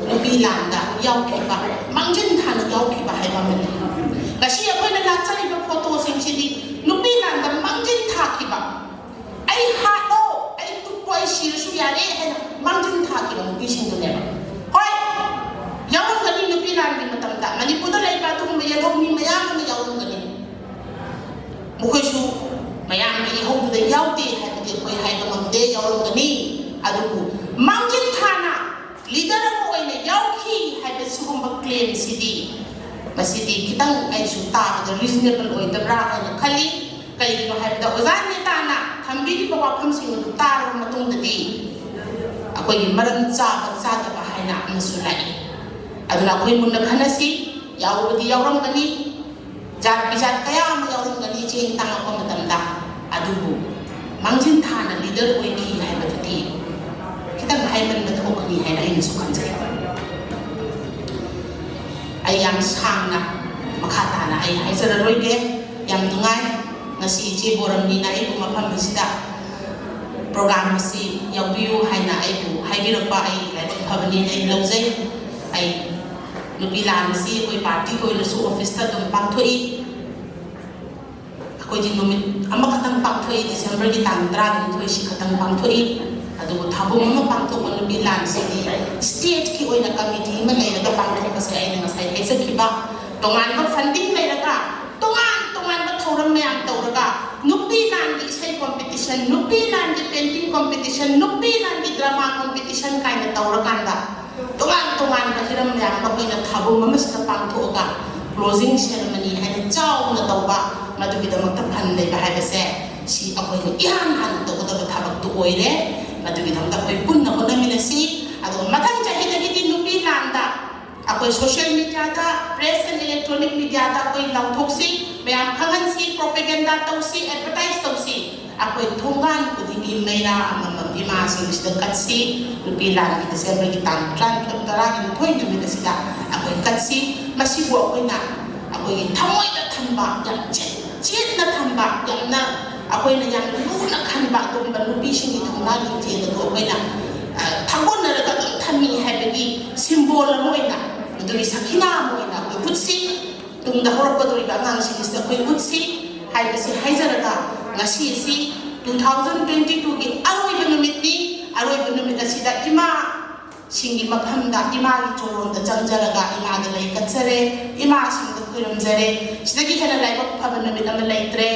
ꯅꯨꯄꯤ ꯂꯥꯟꯗ ꯌꯥꯎꯈꯤꯕ, ꯃꯥꯡꯖꯤꯟ ꯊꯥꯅ ꯌꯥꯎꯈꯤꯕ ꯍꯥꯏꯕ ꯑꯃꯅꯤ꯫ ꯉꯁꯤ ꯑꯩꯈꯣꯏꯅ ꯂꯥꯠꯆꯔꯤꯕ ꯐꯣꯇꯣꯁꯤꯡꯁꯤꯗꯤ ꯅꯨꯄꯤ ꯂꯥꯟꯗ ꯃꯥꯡꯖꯤꯟ ꯊꯥꯈꯤꯕ, "ꯑꯩ ꯍꯥꯠꯂꯣ, ꯑꯩ ꯇꯨꯞꯄꯣ, ꯑꯩ ꯁꯤꯔꯁꯨ ꯌꯥꯔꯦ" ꯍꯥꯏꯅ ꯃꯥꯡꯖꯤꯟ ꯊꯥꯈꯤꯕ ꯅꯨꯄꯤꯁꯤꯡꯗꯨꯅꯦꯕ꯫ ꯍꯣꯏ, ꯌꯥꯎꯔꯝꯒꯅꯤ, ꯅꯨꯄꯤ ꯂꯥꯟꯒꯤ ꯃꯇꯝꯗ ꯃꯅꯤꯄꯨꯔꯗ ꯂꯩꯕ ꯑꯗꯨꯒꯨꯝꯕ ꯌꯦꯜꯍꯧꯃꯤ ꯃꯌꯥꯝ ꯑꯃ ꯌꯥꯎꯔꯝꯒꯅꯤ꯫ ꯃꯈꯣꯏꯁꯨ ꯃꯌꯥꯝꯒꯤ ꯏꯍꯧꯗꯨꯗ ꯌꯥꯎꯗꯦ ꯍꯥꯏꯕꯗꯤ ꯑꯩꯈꯣꯏ ꯍꯥꯏꯕ ꯉꯝꯗꯦ, ꯌꯥꯎꯔꯝꯒꯅꯤ꯫ ꯑꯗꯨꯕꯨ ꯃꯥꯡꯖꯤꯟ ꯊꯥꯅ ꯂꯤꯗꯔ ꯑꯃ ꯑꯣꯏꯅ ꯌꯥꯎꯈꯤ ꯍꯥꯏꯕ ꯁꯤꯒꯨꯝꯕ ꯀ꯭ꯂꯦꯝꯁꯤꯗꯤ, ꯃꯁꯤꯗꯤ ꯈꯤꯇꯪ ꯑꯩꯁꯨ ꯇꯥꯕꯗ ꯔꯤꯖꯅꯦꯕꯜ ꯑꯣꯏꯗꯕ꯭ꯔꯥ ꯍꯥꯏꯅ ꯈꯜꯂꯤ꯫ ꯀꯩꯒꯤꯅꯣ ꯍꯥꯏꯕꯗ ꯑꯣꯖꯥ ꯅꯦꯇꯥꯅ ꯊꯝꯕꯤꯔꯤꯕ ꯋꯥꯐꯝꯁꯤꯡ ꯑꯗꯨ ꯇꯥꯔꯕ ꯃꯇꯨꯡꯗꯗꯤ ꯑꯩꯈꯣꯏꯒꯤ ꯃꯔꯝ ꯆꯥꯕ ꯆꯥꯗꯕ ꯍꯥꯏꯅ ꯑꯃꯁꯨ ꯂꯥꯛꯏ꯫ ꯑꯗꯨꯅ ꯑꯩꯈꯣꯏ ꯃꯨꯟꯅ ꯈꯟꯅꯁꯤ꯫ ꯌꯥꯎꯕꯗꯤ ꯌꯥꯎꯔꯝꯒꯅꯤ, ꯖꯥꯠ ꯕꯤꯖꯥꯠ ꯀꯌꯥ ꯑꯃ ꯌꯥꯎꯔꯝꯒꯅꯤ ꯆꯦꯡ ꯇꯥꯡꯉꯛꯄ ꯃꯇꯝꯗ꯫ ꯑꯗꯨꯕꯨ ꯃꯥꯡꯖꯤꯟ ꯊꯥꯅ ꯂꯤꯗꯔ ꯑꯣꯏꯈꯤ ꯍꯥꯏꯕꯗꯨꯗꯤ ꯈꯤꯇꯪ ꯍꯥꯏꯃꯟꯕ ꯊꯣꯛꯀꯅꯤ ꯍꯥꯏꯅ ꯑꯩꯅꯁꯨ ꯈꯟꯖꯩ꯫ ꯑꯩ ꯌꯥꯝ ꯁꯥꯡꯅ ꯃꯈꯥ ꯇꯥꯅ ꯑꯩ ꯍꯥꯏꯖꯔꯔꯣꯏꯒꯦ꯫ ꯌꯥꯝ ꯅꯨꯡꯉꯥꯏ ꯉꯁꯤ ꯏꯆꯦ ꯕꯣꯔꯝꯅꯤꯅ ꯑꯩꯕꯨ ꯃꯐꯝ ꯑꯁꯤꯗ ꯄ꯭ꯔꯣꯒ꯭ꯔꯥꯝ ꯑꯁꯤ ꯌꯥꯎꯕꯤꯌꯨ ꯍꯥꯏꯅ ꯑꯩꯕꯨ ꯍꯥꯏꯕꯤꯔꯛꯄ ꯑꯩ ꯂꯥꯏꯕꯛ ꯐꯕꯅꯦꯅ ꯑꯩ ꯂꯧꯖꯩ꯫ ꯑꯩ ꯅꯨꯄꯤ ꯂꯥꯟ ꯑꯁꯤ ꯑꯩꯈꯣꯏ ꯄꯥꯔꯇꯤꯒꯤ ꯑꯣꯏꯅꯁꯨ ꯑꯣꯐꯤꯁꯇ ꯑꯗꯨꯝ ꯄꯥꯡꯊꯣꯛꯏ꯫ ꯑꯩꯈꯣꯏꯗꯤ ꯅꯨꯃꯤꯠ ꯑꯃꯈꯛꯇꯪ ꯄꯥꯡꯊꯣꯛꯏ, ꯗꯤꯁꯦꯝꯕꯔꯒꯤ ꯇꯥꯡ ꯇꯔꯥꯅꯤꯊꯣꯏꯁꯤ ꯈꯛꯇꯪ ꯄꯥꯡꯊꯣꯛꯏ꯫ ꯑꯗꯨꯕꯨ ꯊꯧꯔꯝ ꯑꯃ ꯄꯥꯡꯊꯣꯛꯄ ꯅꯨꯄꯤ ꯂꯥꯟꯁꯤꯗꯤ ꯁ꯭ꯇꯦꯠꯀꯤ ꯑꯣꯏꯅ ꯀꯃꯤꯇꯤ ꯑꯃ ꯂꯩꯔꯒ ꯄꯥꯡꯊꯣꯛꯄꯁꯦ ꯑꯩꯅ ꯉꯁꯥꯏ ꯍꯥꯏꯖꯈꯤꯕ, ꯇꯣꯉꯥꯟꯕ ꯐꯟꯗꯤꯡ ꯂꯩꯔꯒ, ꯇꯣꯉꯥꯟ ꯇꯣꯉꯥꯟꯕ ꯊꯧꯔꯝ ꯃꯌꯥꯝ ꯇꯧꯔꯒ ꯅꯨꯄꯤ ꯂꯥꯟꯒꯤ ꯏꯁꯩ ꯀꯣꯝꯄꯤꯇꯤꯁꯟ, ꯅꯨꯄꯤ ꯂꯥꯟꯒꯤ ꯄꯦꯟꯇꯤꯡ ꯀꯣꯝꯄꯤꯇꯤꯁꯟ, ꯅꯨꯄꯤ ꯂꯥꯟꯒꯤ ꯗ꯭ꯔꯃꯥ ꯀꯣꯝꯄꯤꯇꯤꯁꯟ ꯀꯥꯏꯅ ꯇꯧꯔꯀꯥꯟꯗ ꯇꯣꯉꯥꯟ ꯇꯣꯉꯥꯟꯕ ꯍꯤꯔꯝ ꯃꯌꯥꯝ ꯑꯃ ꯑꯩꯈꯣꯏꯅ ꯊꯧꯔꯝ ꯑꯃꯁꯤꯗ ꯄꯥꯡꯊꯣꯛꯑꯒ ꯀ꯭ꯂꯣꯖꯤꯡ ꯁꯦꯔꯃꯅꯤ ꯍꯥꯏꯅ ꯆꯥꯎꯅ ꯇꯧꯕ, ꯃꯗꯨꯒꯤꯗꯃꯛꯇ ꯐꯟ ꯂꯩꯕ ꯍꯥꯏꯕꯁꯦ ꯁꯤ ꯑꯩꯈꯣꯏꯅ ꯏꯍꯥꯟ ꯍꯥꯟꯅ ꯇꯧꯒꯗꯕ ꯊꯕꯛꯇꯨ ꯑꯣꯏꯔꯦ꯫ ꯃꯗꯨꯒꯤꯗꯃꯛꯇ ꯑꯩꯈꯣꯏ ꯄꯨꯟꯅ ꯍꯣꯠꯅꯃꯤꯟꯅꯁꯤ꯫ ꯑꯗꯨꯒ ꯃꯊꯪ ꯆꯍꯤꯗꯒꯤꯗꯤ ꯅꯨꯄꯤ ꯂꯥꯟꯗ ꯑꯩꯈꯣꯏ social mediaꯗ, press and electronic mediaꯗ ꯑꯩꯈꯣꯏ ꯂꯥꯎꯊꯣꯛꯁꯤ, ꯃꯌꯥꯝ ꯈꯪꯍꯟꯁꯤ, propaganda ꯇꯧꯁꯤ, advertise ꯇꯧꯁꯤ꯫ ꯑꯩꯈꯣꯏ ꯊꯣꯡꯒꯥꯟ ꯈꯨꯗꯤꯡꯒꯤ ꯃꯩꯔꯥ ꯑꯃꯃꯝ ꯏꯃꯥꯁꯤꯡꯁꯤꯗ ꯀꯠꯁꯤ꯫ ꯅꯨꯄꯤ ꯂꯥꯟꯒꯤ ꯗꯤꯁꯦꯝꯕꯔꯒꯤ ꯇꯥꯡ ꯇꯔꯥꯅꯤꯊꯣꯏ, ꯇꯔꯥꯒꯤ ꯅꯤꯊꯣꯏ ꯅꯨꯃꯤꯠ ꯑꯁꯤꯗ ꯑꯩꯈꯣꯏ ꯀꯠꯁꯤ꯫ ꯃꯁꯤꯕꯨ ꯑꯩꯈꯣꯏꯅ ꯑꯩꯈꯣꯏꯒꯤ ꯊꯃꯣꯏꯗ ꯊꯝꯕ, ꯌꯥꯝ ꯆꯦꯠ-, ꯆꯦꯠꯅ ꯊꯝꯕ, ꯌꯥꯝꯅ ꯑꯩꯈꯣꯏꯅ ꯌꯥꯝꯅ ꯂꯨꯅ ꯈꯟꯕ ꯑꯗꯨꯒꯨꯝꯕ ꯅꯨꯄꯤꯁꯤꯡꯒꯤ ꯊꯧꯅꯥ ꯂꯤꯡꯖꯦꯜ ꯑꯗꯨ ꯑꯩꯈꯣꯏꯅ, ꯑ, ꯊꯥꯒꯣꯟꯅꯔꯒ ꯑꯗꯨꯝ ꯊꯝꯃꯤ ꯍꯥꯏꯕꯒꯤ ꯁꯤꯝꯕꯣꯜ ꯑꯃ ꯑꯣꯏꯅ, ꯃꯗꯨꯒꯤ ꯁꯈꯤꯅꯥ ꯑꯃ ꯑꯣꯏꯅ ꯑꯩꯈꯣꯏ ꯎꯠꯁꯤ꯫ ꯇꯨꯡꯗ ꯍꯧꯔꯛꯀꯗꯧꯔꯤꯕ ꯑꯉꯥꯡꯁꯤꯡꯁꯤꯗ ꯑꯩꯈꯣꯏ ꯎꯠꯁꯤ ꯍꯥꯏꯕꯁꯤ ꯍꯥꯏꯖꯔꯒ, ꯉꯁꯤ ꯑꯁꯤ two thousand twenty twoꯒꯤ ꯑꯔꯣꯏꯕ ꯅꯨꯃꯤꯠꯅꯤ꯫ ꯑꯔꯣꯏꯕ ꯅꯨꯃꯤꯠ ꯑꯁꯤꯗ ꯏꯃꯥꯁꯤꯡꯒꯤ ꯃꯐꯝꯗ, ꯏꯃꯥꯒꯤ ꯆꯣꯔꯣꯟꯗ ꯆꯪꯖꯔꯒ ꯏꯃꯥꯗ ꯂꯩ ꯀꯠꯆꯔꯦ, ꯏꯃꯥꯁꯤꯡꯗ ꯈꯨꯔꯨꯝꯖꯔꯦ꯫ ꯁꯤꯗꯒꯤ ꯍꯦꯟꯅ ꯂꯥꯏꯕꯛ ꯐꯕ ꯅꯨꯃꯤꯠ ꯑꯃ ꯂꯩꯇ꯭ꯔꯦ꯫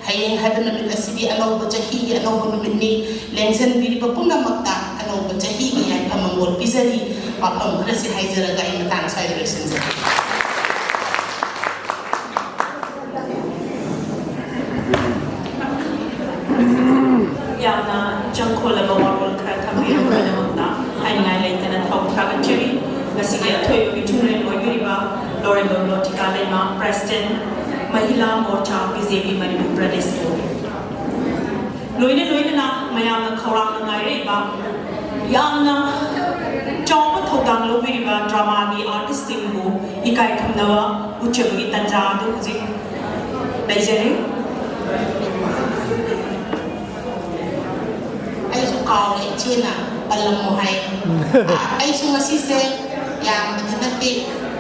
ꯍꯌꯦꯡ ꯍꯥꯏꯕ ꯅꯨꯃꯤꯠ ꯑꯁꯤꯗꯤ ꯑꯅꯧꯕ ꯆꯍꯤꯒꯤ ꯑꯅꯧꯕ ꯅꯨꯃꯤꯠꯅꯤ꯫ ꯂꯦꯡꯖꯟꯕꯤꯔꯤꯕ ꯄꯨꯝꯅꯃꯛꯇ ꯑꯅꯧꯕ ꯆꯍꯤꯒꯤ ꯌꯥꯏꯐ ꯃꯪꯒꯣꯜ ꯄꯤꯖꯔꯤ꯫ ꯋꯥꯐꯝ ꯈꯔꯁꯤ ꯍꯥꯏꯖꯔꯒ ꯑꯩ ꯃꯇꯥꯡ ꯑꯁ꯭ꯋꯥꯏꯗ ꯂꯣꯏꯁꯤꯟꯖꯔꯒꯦ꯫ ꯌꯥꯝꯅ ꯏꯆꯪ ꯈꯣꯜꯂꯕ ꯋꯥꯔꯣꯜ ꯈꯔ ꯊꯝꯕꯤꯔꯕꯒꯤꯗꯃꯛꯇ ꯍꯥꯏꯅꯤꯡꯉꯥꯏ ꯂꯩꯇꯅ ꯊꯥꯒꯠꯆꯔꯤ꯫ ꯉꯁꯤꯒꯤ ꯑꯊꯣꯏꯕ ꯃꯤꯊꯨꯡꯂꯦꯟ ꯑꯣꯏꯕꯤꯔꯤꯕ ꯂꯣꯔꯦꯝꯕꯝ ꯂꯣꯇꯤꯀꯥ ꯂꯩꯃ, President, ꯃꯍꯤꯂꯥ ꯃꯣꯔꯆꯥ, BJP ꯃꯅꯤꯄꯨꯔ ꯄ꯭ꯔꯗꯦꯁꯄꯨ꯫ ꯂꯣꯏꯅ ꯂꯣꯏꯅꯅ ꯃꯌꯥꯝꯅ ꯈꯧꯔꯥꯡꯅ ꯉꯥꯏꯔꯛꯏꯕ, ꯌꯥꯝꯅ ꯆꯥꯎꯕ ꯊꯧꯗꯥꯡ ꯂꯧꯕꯤꯔꯤꯕ dramaꯒꯤ artistꯁꯤꯡꯕꯨ ꯏꯀꯥꯏ ꯈꯨꯝꯅꯕ ꯎꯠꯆꯕꯒꯤ ꯇꯥꯟꯖꯥ ꯑꯗꯨ ꯍꯧꯖꯤꯛ ꯂꯩꯖꯔꯤ꯫ ꯑꯩꯁꯨ ꯀꯥꯎꯔꯦ, ꯏꯆꯦꯅ ꯄꯜꯂꯝꯃꯣ ꯍꯥꯏ꯫ ꯑꯩꯁꯨ ꯉꯁꯤꯁꯦ ꯌꯥꯝꯕꯗꯤ ꯅꯠꯇꯦ,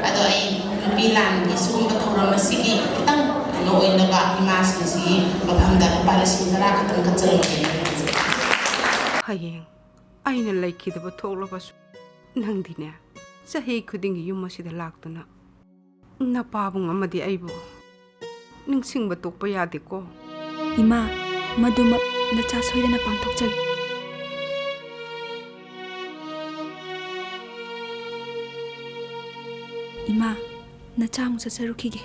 ꯑꯗꯣ ꯑꯩ ꯅꯨꯄꯤ ꯂꯥꯟꯒꯤ ꯁꯤꯒꯨꯝꯕ ꯊꯧꯔꯝ ꯑꯁꯤꯒꯤ ꯈꯤꯇꯪ ꯀꯩꯅꯣ ꯑꯣꯏꯅꯕ ꯏꯃꯥꯁꯤꯡꯁꯤꯒꯤ ꯃꯐꯝꯗ ꯂꯨꯄꯥ ꯂꯤꯁꯤꯡ ꯇꯔꯥ ꯈꯛꯇꯪ ꯀꯠꯆꯔꯝꯒꯦ꯫ ꯍꯌꯦꯡ ꯑꯩꯅ ꯂꯩꯈꯤꯗꯕ ꯊꯣꯛꯂꯕꯁꯨ, ꯅꯪꯗꯤꯅꯦ, ꯆꯍꯤ ꯈꯨꯗꯤꯡꯒꯤ ꯌꯨꯝ ꯑꯁꯤꯗ ꯂꯥꯛꯇꯨꯅ ꯅꯄꯥꯕꯨꯡ ꯑꯃꯗꯤ ꯑꯩꯕꯨ ꯅꯤꯡꯁꯤꯡꯕ ꯇꯣꯛꯄ ꯌꯥꯗꯦꯀꯣ꯫ ꯏꯃꯥ, ꯃꯗꯨꯃꯛ ꯅꯆꯥ ꯁꯣꯏꯗꯅ ꯄꯥꯡꯊꯣꯛꯆꯒꯦ꯫ ꯏꯃꯥ, ꯅꯆꯥ ꯑꯃꯨꯛ ꯆꯠꯆꯔꯨꯈꯤꯒꯦ꯫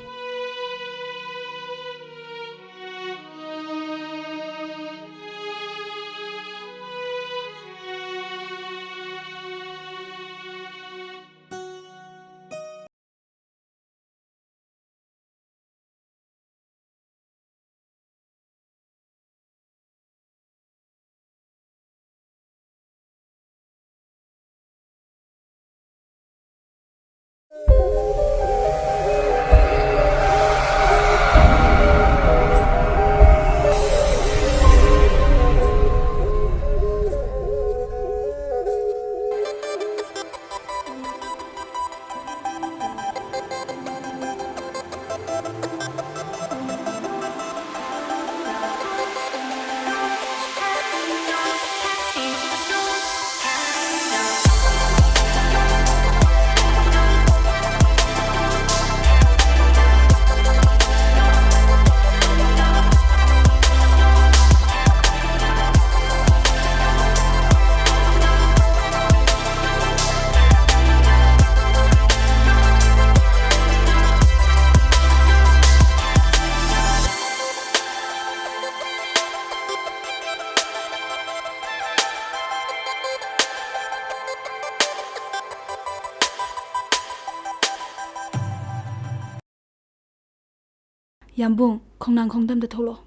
ꯌꯥꯝꯕꯨꯡ, ꯈꯣꯡꯅꯥꯡ ꯈꯣꯡꯗꯝꯗ ꯊꯣꯛꯂꯛꯑꯣ꯫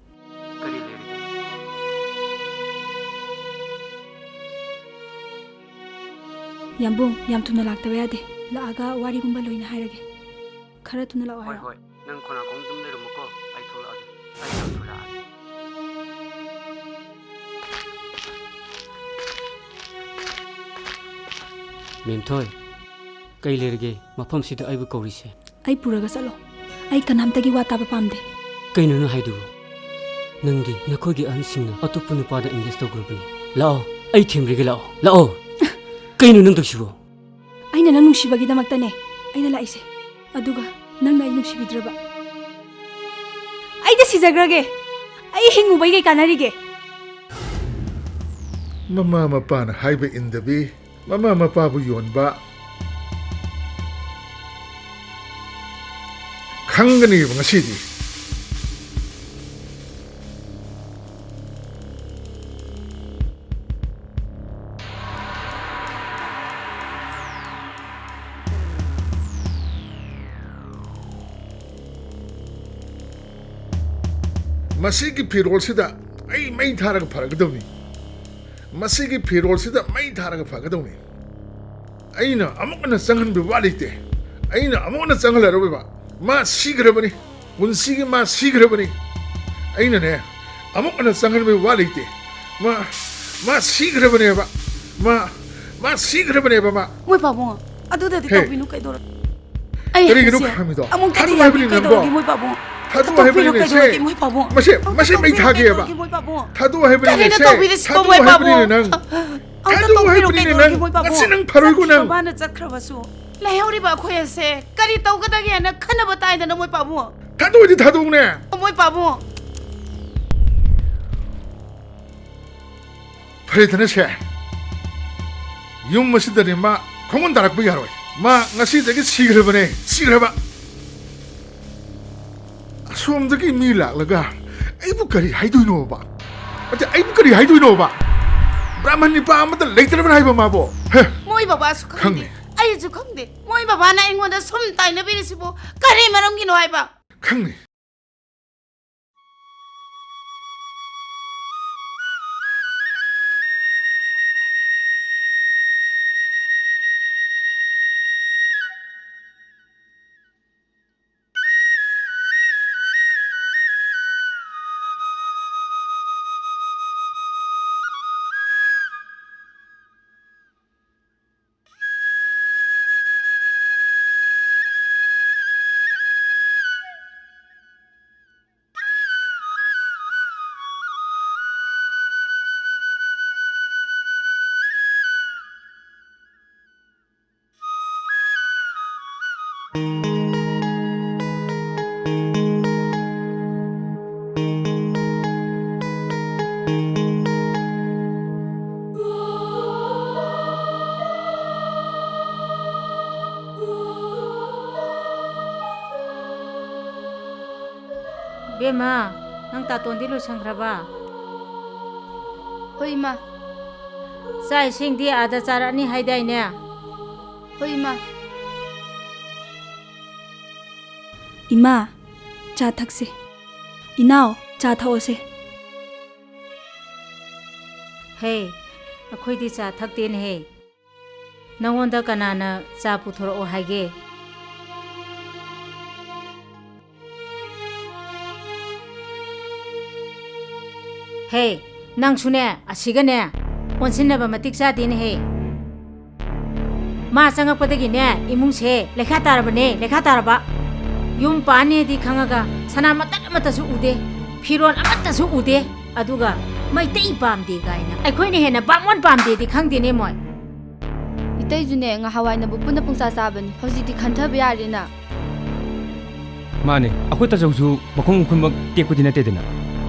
ꯀꯔꯤ ꯂꯩꯔꯒꯦ? ꯌꯥꯝꯕꯨꯡ, ꯌꯥꯝ ꯊꯨꯅ ꯂꯥꯛꯇꯕ ꯌꯥꯗꯦ꯫ ꯂꯥꯛꯑꯒ ꯋꯥꯔꯤꯒꯨꯝꯕ ꯂꯣꯏꯅ ꯍꯥꯏꯔꯒꯦ꯫ ꯈꯔ ꯊꯨꯅ ꯂꯥꯛꯑꯣ ꯍꯣꯏ, ꯍꯥꯏꯔꯣ꯫ ꯍꯣꯏ꯫ ꯅꯪ ꯈꯣꯡꯅꯥꯡ ꯈꯣꯡꯗꯝ ꯂꯩꯔꯝꯃꯨꯀꯣ꯫ ꯑꯩ ꯊꯣꯛꯂꯛꯑꯒꯦ꯫ ꯑꯩ ꯌꯥꯝ ꯊꯨꯅ ꯂꯥꯛꯑꯒꯦ꯫ ꯃꯦꯝꯊꯣꯏ, ꯀꯩ ꯂꯩꯔꯒꯦ ꯃꯐꯝꯁꯤꯗ ꯑꯩꯕꯨ ꯀꯧꯔꯤꯁꯦ? ꯑꯩ ꯄꯨꯔꯒ ꯆꯠꯂꯣ꯫ ꯑꯩ ꯀꯅꯥꯝꯇꯒꯤ ꯋꯥ ꯇꯥꯕ ꯄꯥꯝꯗꯦ꯫ ꯀꯩꯅꯣ ꯅꯪ ꯍꯥꯏꯗꯨꯕꯨ? ꯅꯪꯗꯤ ꯅꯈꯣꯏꯒꯤ ꯑꯍꯟꯁꯤꯡꯅ ꯑꯇꯣꯞꯄ ꯅꯨꯄꯥꯗ engage ꯇꯧꯈ꯭ꯔꯕꯅꯤ꯫ ꯂꯥꯛꯑꯣ, ꯑꯩ ꯊꯦꯝꯕꯤꯒꯦ, ꯂꯥꯛꯑꯣ, ꯂꯥꯛꯑꯣ꯫ ꯀꯩꯅꯣ ꯅꯪ ꯇꯧꯁꯤꯕꯣ? ꯑꯩꯅ ꯅꯪ ꯅꯨꯡꯁꯤꯕꯒꯤꯗꯃꯛꯇꯅꯦ ꯑꯩꯅ ꯂꯥꯛꯏꯁꯦ꯫ ꯑꯗꯨꯒ ꯅꯪꯅ ꯑꯩ ꯅꯨꯡꯁꯤꯕꯤꯗ꯭ꯔꯕ? ꯑꯩꯗꯤ ꯁꯤꯖꯈ꯭ꯔꯒꯦ꯫ ꯑꯩ ꯍꯤꯡꯉꯨꯕꯩ ꯀꯩ ꯀꯥꯟꯅꯔꯤꯒꯦ? ꯃꯃꯥ ꯃꯄꯥꯅ ꯍꯥꯏꯕ ꯏꯟꯗꯕꯤ, ꯃꯃꯥ ꯃꯄꯥꯕꯨ ꯌꯣꯟꯕ ꯈꯪꯒꯅꯤꯕ ꯉꯁꯤꯗꯤ꯫ ꯃꯁꯤꯒꯤ ꯐꯤꯔꯣꯜꯁꯤꯗ ꯑꯩ ꯃꯩ ꯊꯥꯔꯒ ꯐꯔꯒꯗꯕꯅꯤ꯫ ꯃꯁꯤꯒꯤ ꯐꯤꯔꯣꯜꯁꯤꯗ ꯃꯩ ꯊꯥꯔꯒ ꯐꯒꯗꯕꯅꯤ꯫ ꯑꯩꯅ ꯑꯃꯨꯛ ꯍꯟꯅ ꯆꯪꯍꯟꯕ ꯋꯥ ꯂꯩꯇꯦ꯫ ꯑꯩꯅ ꯑꯃꯨꯛ ꯍꯟꯅ ꯆꯪꯍꯜꯂꯔꯣꯏꯕ꯫ ꯃꯥ ꯁꯤꯈ꯭ꯔꯕꯅꯤ꯫ ꯄꯨꯟꯁꯤꯒꯤ ꯃꯥ ꯁꯤꯈ꯭ꯔꯕꯅꯤ꯫ ꯑꯩꯅꯅꯦ, ꯑꯃꯨꯛ ꯍꯟꯅ ꯆꯪꯍꯟꯕ ꯋꯥ ꯂꯩꯇꯦ꯫ ꯃꯥ, ꯃꯥ ꯁꯤꯈ꯭ꯔꯕꯅꯦꯕ꯫ ꯃꯥ, ꯃꯥ ꯁꯤꯈ꯭ꯔꯕꯅꯦꯕ ꯃꯥ꯫ ꯃꯣꯏ ꯄꯥꯕꯨꯡ, ꯑꯗꯨꯗꯗꯤ ꯍꯦ꯫ ꯇꯧꯕꯤꯅꯨ, ꯀꯩꯗꯧꯔ-? ꯑꯩ ꯀꯔꯤꯒꯤꯅꯣ ꯍꯥꯏꯁꯦ ꯈꯥꯝꯃꯤꯗꯣ? ꯑꯃꯨꯛꯇꯗꯤ ꯊꯥꯗꯣꯛꯑꯣ ꯍꯥꯏꯕꯅꯤꯅ ꯌꯥꯕꯤꯌꯨ, ꯅꯪꯕꯣ꯫ ꯀꯩꯗꯧꯔꯒꯦ, ꯃꯣꯏ ꯄꯥꯕꯨꯡ? ꯊꯥꯗꯣꯛꯑꯣ ꯍꯥꯏꯕꯅꯤꯅꯦ, ꯇꯧꯕꯤꯔꯣ, ꯁꯦ꯫ ꯀꯩꯗꯧꯔꯒꯦ, ꯃꯣꯏ ꯄꯥꯕꯨꯡ? ꯃꯁꯦ, ꯃꯁꯦ ꯃꯩ ꯇꯧꯕꯤꯔꯣ, ꯊꯥꯒꯦꯕ꯫ ꯀꯩꯗꯧꯔꯒꯦ, ꯃꯣꯏ ꯄꯥꯕꯨꯡ? ꯊꯥꯗꯣꯛꯑꯣ ꯍꯥꯏꯕꯅꯤꯅꯦ, ꯀꯔꯤꯅꯣ ꯁꯦ꯫ ꯇꯧꯕꯤꯔꯤꯁꯤꯕꯣ, ꯊꯥꯗꯣꯛꯑꯣ ꯃꯣꯏ ꯍꯥꯏꯕꯅꯤꯅꯦ, ꯄꯥꯕꯨꯡ? ꯅꯪ꯫ ꯑꯝꯇ ꯊꯥꯗꯣꯛꯑꯣ ꯇꯧꯕꯤꯔꯣ, ꯍꯥꯏꯕꯅꯤꯅꯦ, ꯀꯩꯗꯧꯔꯒꯦ, ꯅꯪ꯫ ꯃꯣꯏ ꯄꯥꯕꯨꯡ? ꯉꯁꯤ ꯅꯪ ꯐꯔꯣꯏꯀꯣ, ꯆꯠꯈꯤꯕ ꯅꯪ꯫ ꯃꯥꯅ ꯆꯠꯈ꯭ꯔꯕꯁꯨ ꯂꯩꯍꯧꯔꯤꯕ ꯑꯩꯈꯣꯏ ꯑꯁꯦ ꯀꯔꯤ ꯇꯧꯒꯗꯒꯦ ꯍꯥꯏꯅ ꯈꯟꯅꯕ ꯇꯥꯏꯗꯅ, ꯃꯣꯏ ꯄꯥꯕꯨꯡ꯫ ꯊꯥꯗꯣꯛꯑꯣꯗꯤ ꯊꯥꯗꯣꯛꯎꯅꯦ꯫ ꯃꯣꯏ ꯄꯥꯕꯨꯡ꯫ ꯐꯔꯦꯗꯅ ꯁꯦ, ꯌꯨꯝ ꯑꯁꯤꯗꯗꯤ ꯃꯥ ꯈꯣꯡꯒꯨꯟ ꯇꯥꯔꯛꯄ ꯌꯥꯔꯣꯏ꯫ ꯃꯥ ꯉꯁꯤꯗꯒꯤ ꯁꯤꯈ꯭ꯔꯕꯅꯦ, ꯁꯤꯈ꯭ꯔꯕ꯫ ꯑꯁꯣꯝꯗꯒꯤ ꯃꯤ ꯂꯥꯛꯂꯒ ꯑꯩꯕꯨ ꯀꯔꯤ ꯍꯥꯏꯗꯣꯏꯅꯣꯕ? ꯑꯗ ꯑꯩꯕꯨ ꯀꯔꯤ ꯍꯥꯏꯗꯣꯏꯅꯣꯕ? ꯕ꯭ꯔꯥꯍꯃꯟ ꯅꯤꯄꯥ ꯑꯃꯠꯇ ꯂꯩꯇ꯭ꯔꯕ꯭ꯔꯥ ꯍꯥꯏꯕ ꯃꯥꯕꯨ? ꯍꯦ? ꯃꯣꯏ ꯕꯕꯥꯁꯨ ꯈꯪꯗꯦ, ꯈꯪꯉꯦ꯫ ꯑꯩꯁꯨ ꯈꯪꯗꯦ꯫ ꯃꯣꯏ ꯕꯕꯥꯅ ꯑꯩꯉꯣꯟꯗ ꯁꯨꯝ ꯇꯥꯏꯅꯕꯤꯔꯤꯁꯤꯕꯨ ꯀꯔꯤ ꯃꯔꯝꯒꯤꯅꯣ ꯍꯥꯏꯕ? ꯈꯪꯉꯦ꯫ ꯕꯦꯝꯃ, ꯅꯪ ꯇꯥꯇꯣꯟꯗꯤ ꯂꯣꯏꯁꯟꯈ꯭ꯔꯕ? ꯍꯣꯏ, ꯏꯃꯥ꯫ ꯆꯥꯛ ꯏꯁꯤꯡꯗꯤ ꯑꯥꯗ ꯆꯥꯔꯛꯑꯅꯤ ꯍꯥꯏꯗꯥꯏꯅꯦ? ꯍꯣꯏ, ꯏꯃꯥ꯫ ꯏꯃꯥ, ꯆꯥ ꯊꯛꯁꯦ꯫ ꯏꯅꯥꯎ, ꯆꯥ ꯊꯛꯑꯣꯁꯦ꯫ ꯍꯦ, ꯑꯩꯈꯣꯏꯗꯤ ꯆꯥ ꯊꯛꯇꯦꯅꯦꯍꯦ꯫ ꯅꯉꯣꯟꯗ ꯀꯅꯥꯅ ꯆꯥ ꯄꯨꯊꯣꯔꯛꯑꯣ ꯍꯥꯏꯒꯦ? ꯍꯦ, ꯅꯪꯁꯨꯅꯦ, ꯑꯁꯤꯒꯅꯦ, ꯑꯣꯟꯁꯤꯟꯅꯕ ꯃꯇꯤꯛ ꯆꯥꯗꯦꯅꯦꯍꯦ꯫ ꯃꯥ ꯆꯪꯉꯛꯄꯗꯒꯤꯅꯦ, ꯏꯃꯨꯡꯁꯦ ꯂꯩꯈꯥ ꯇꯥꯔꯕꯅꯦ, ꯂꯩꯈꯥ ꯇꯥꯔꯕ꯫ ꯌꯨꯝ ꯄꯥꯟꯅꯦꯗꯤ ꯈꯪꯉꯒ ꯁꯅꯥ ꯃꯇꯠ ꯑꯃꯠꯇꯁꯨ ꯎꯗꯦ, ꯐꯤꯔꯣꯜ ꯑꯃꯠꯇꯁꯨ ꯎꯗꯦ, ꯑꯗꯨꯒ ꯃꯩꯇꯩ ꯄꯥꯝꯗꯦ ꯀꯥꯏꯅ꯫ ꯑꯩꯈꯣꯏꯅ ꯍꯦꯟꯅ ꯕꯥꯃꯣꯟ ꯄꯥꯝꯗꯦꯗꯤ ꯈꯪꯗꯦꯅꯦ ꯃꯣꯏ꯫ ꯏꯇꯩꯁꯨꯅꯦ, ꯉꯍꯥꯟꯋꯥꯏꯅꯕꯨ ꯄꯨꯟꯅ ꯄꯨꯡꯆꯥ ꯆꯥꯕꯅꯤ, ꯍꯧꯖꯤꯛꯇꯤ ꯈꯟꯊꯕ ꯌꯥꯔꯦꯅ꯫ ꯃꯥꯅꯦ, ꯑꯩꯈꯣꯏ ꯇꯥꯆꯧꯁꯨ ꯃꯈꯣꯡ ꯃꯈꯨꯟꯃꯛ ꯇꯦꯛꯄꯗꯤ ꯅꯠꯇꯦꯗꯅ꯫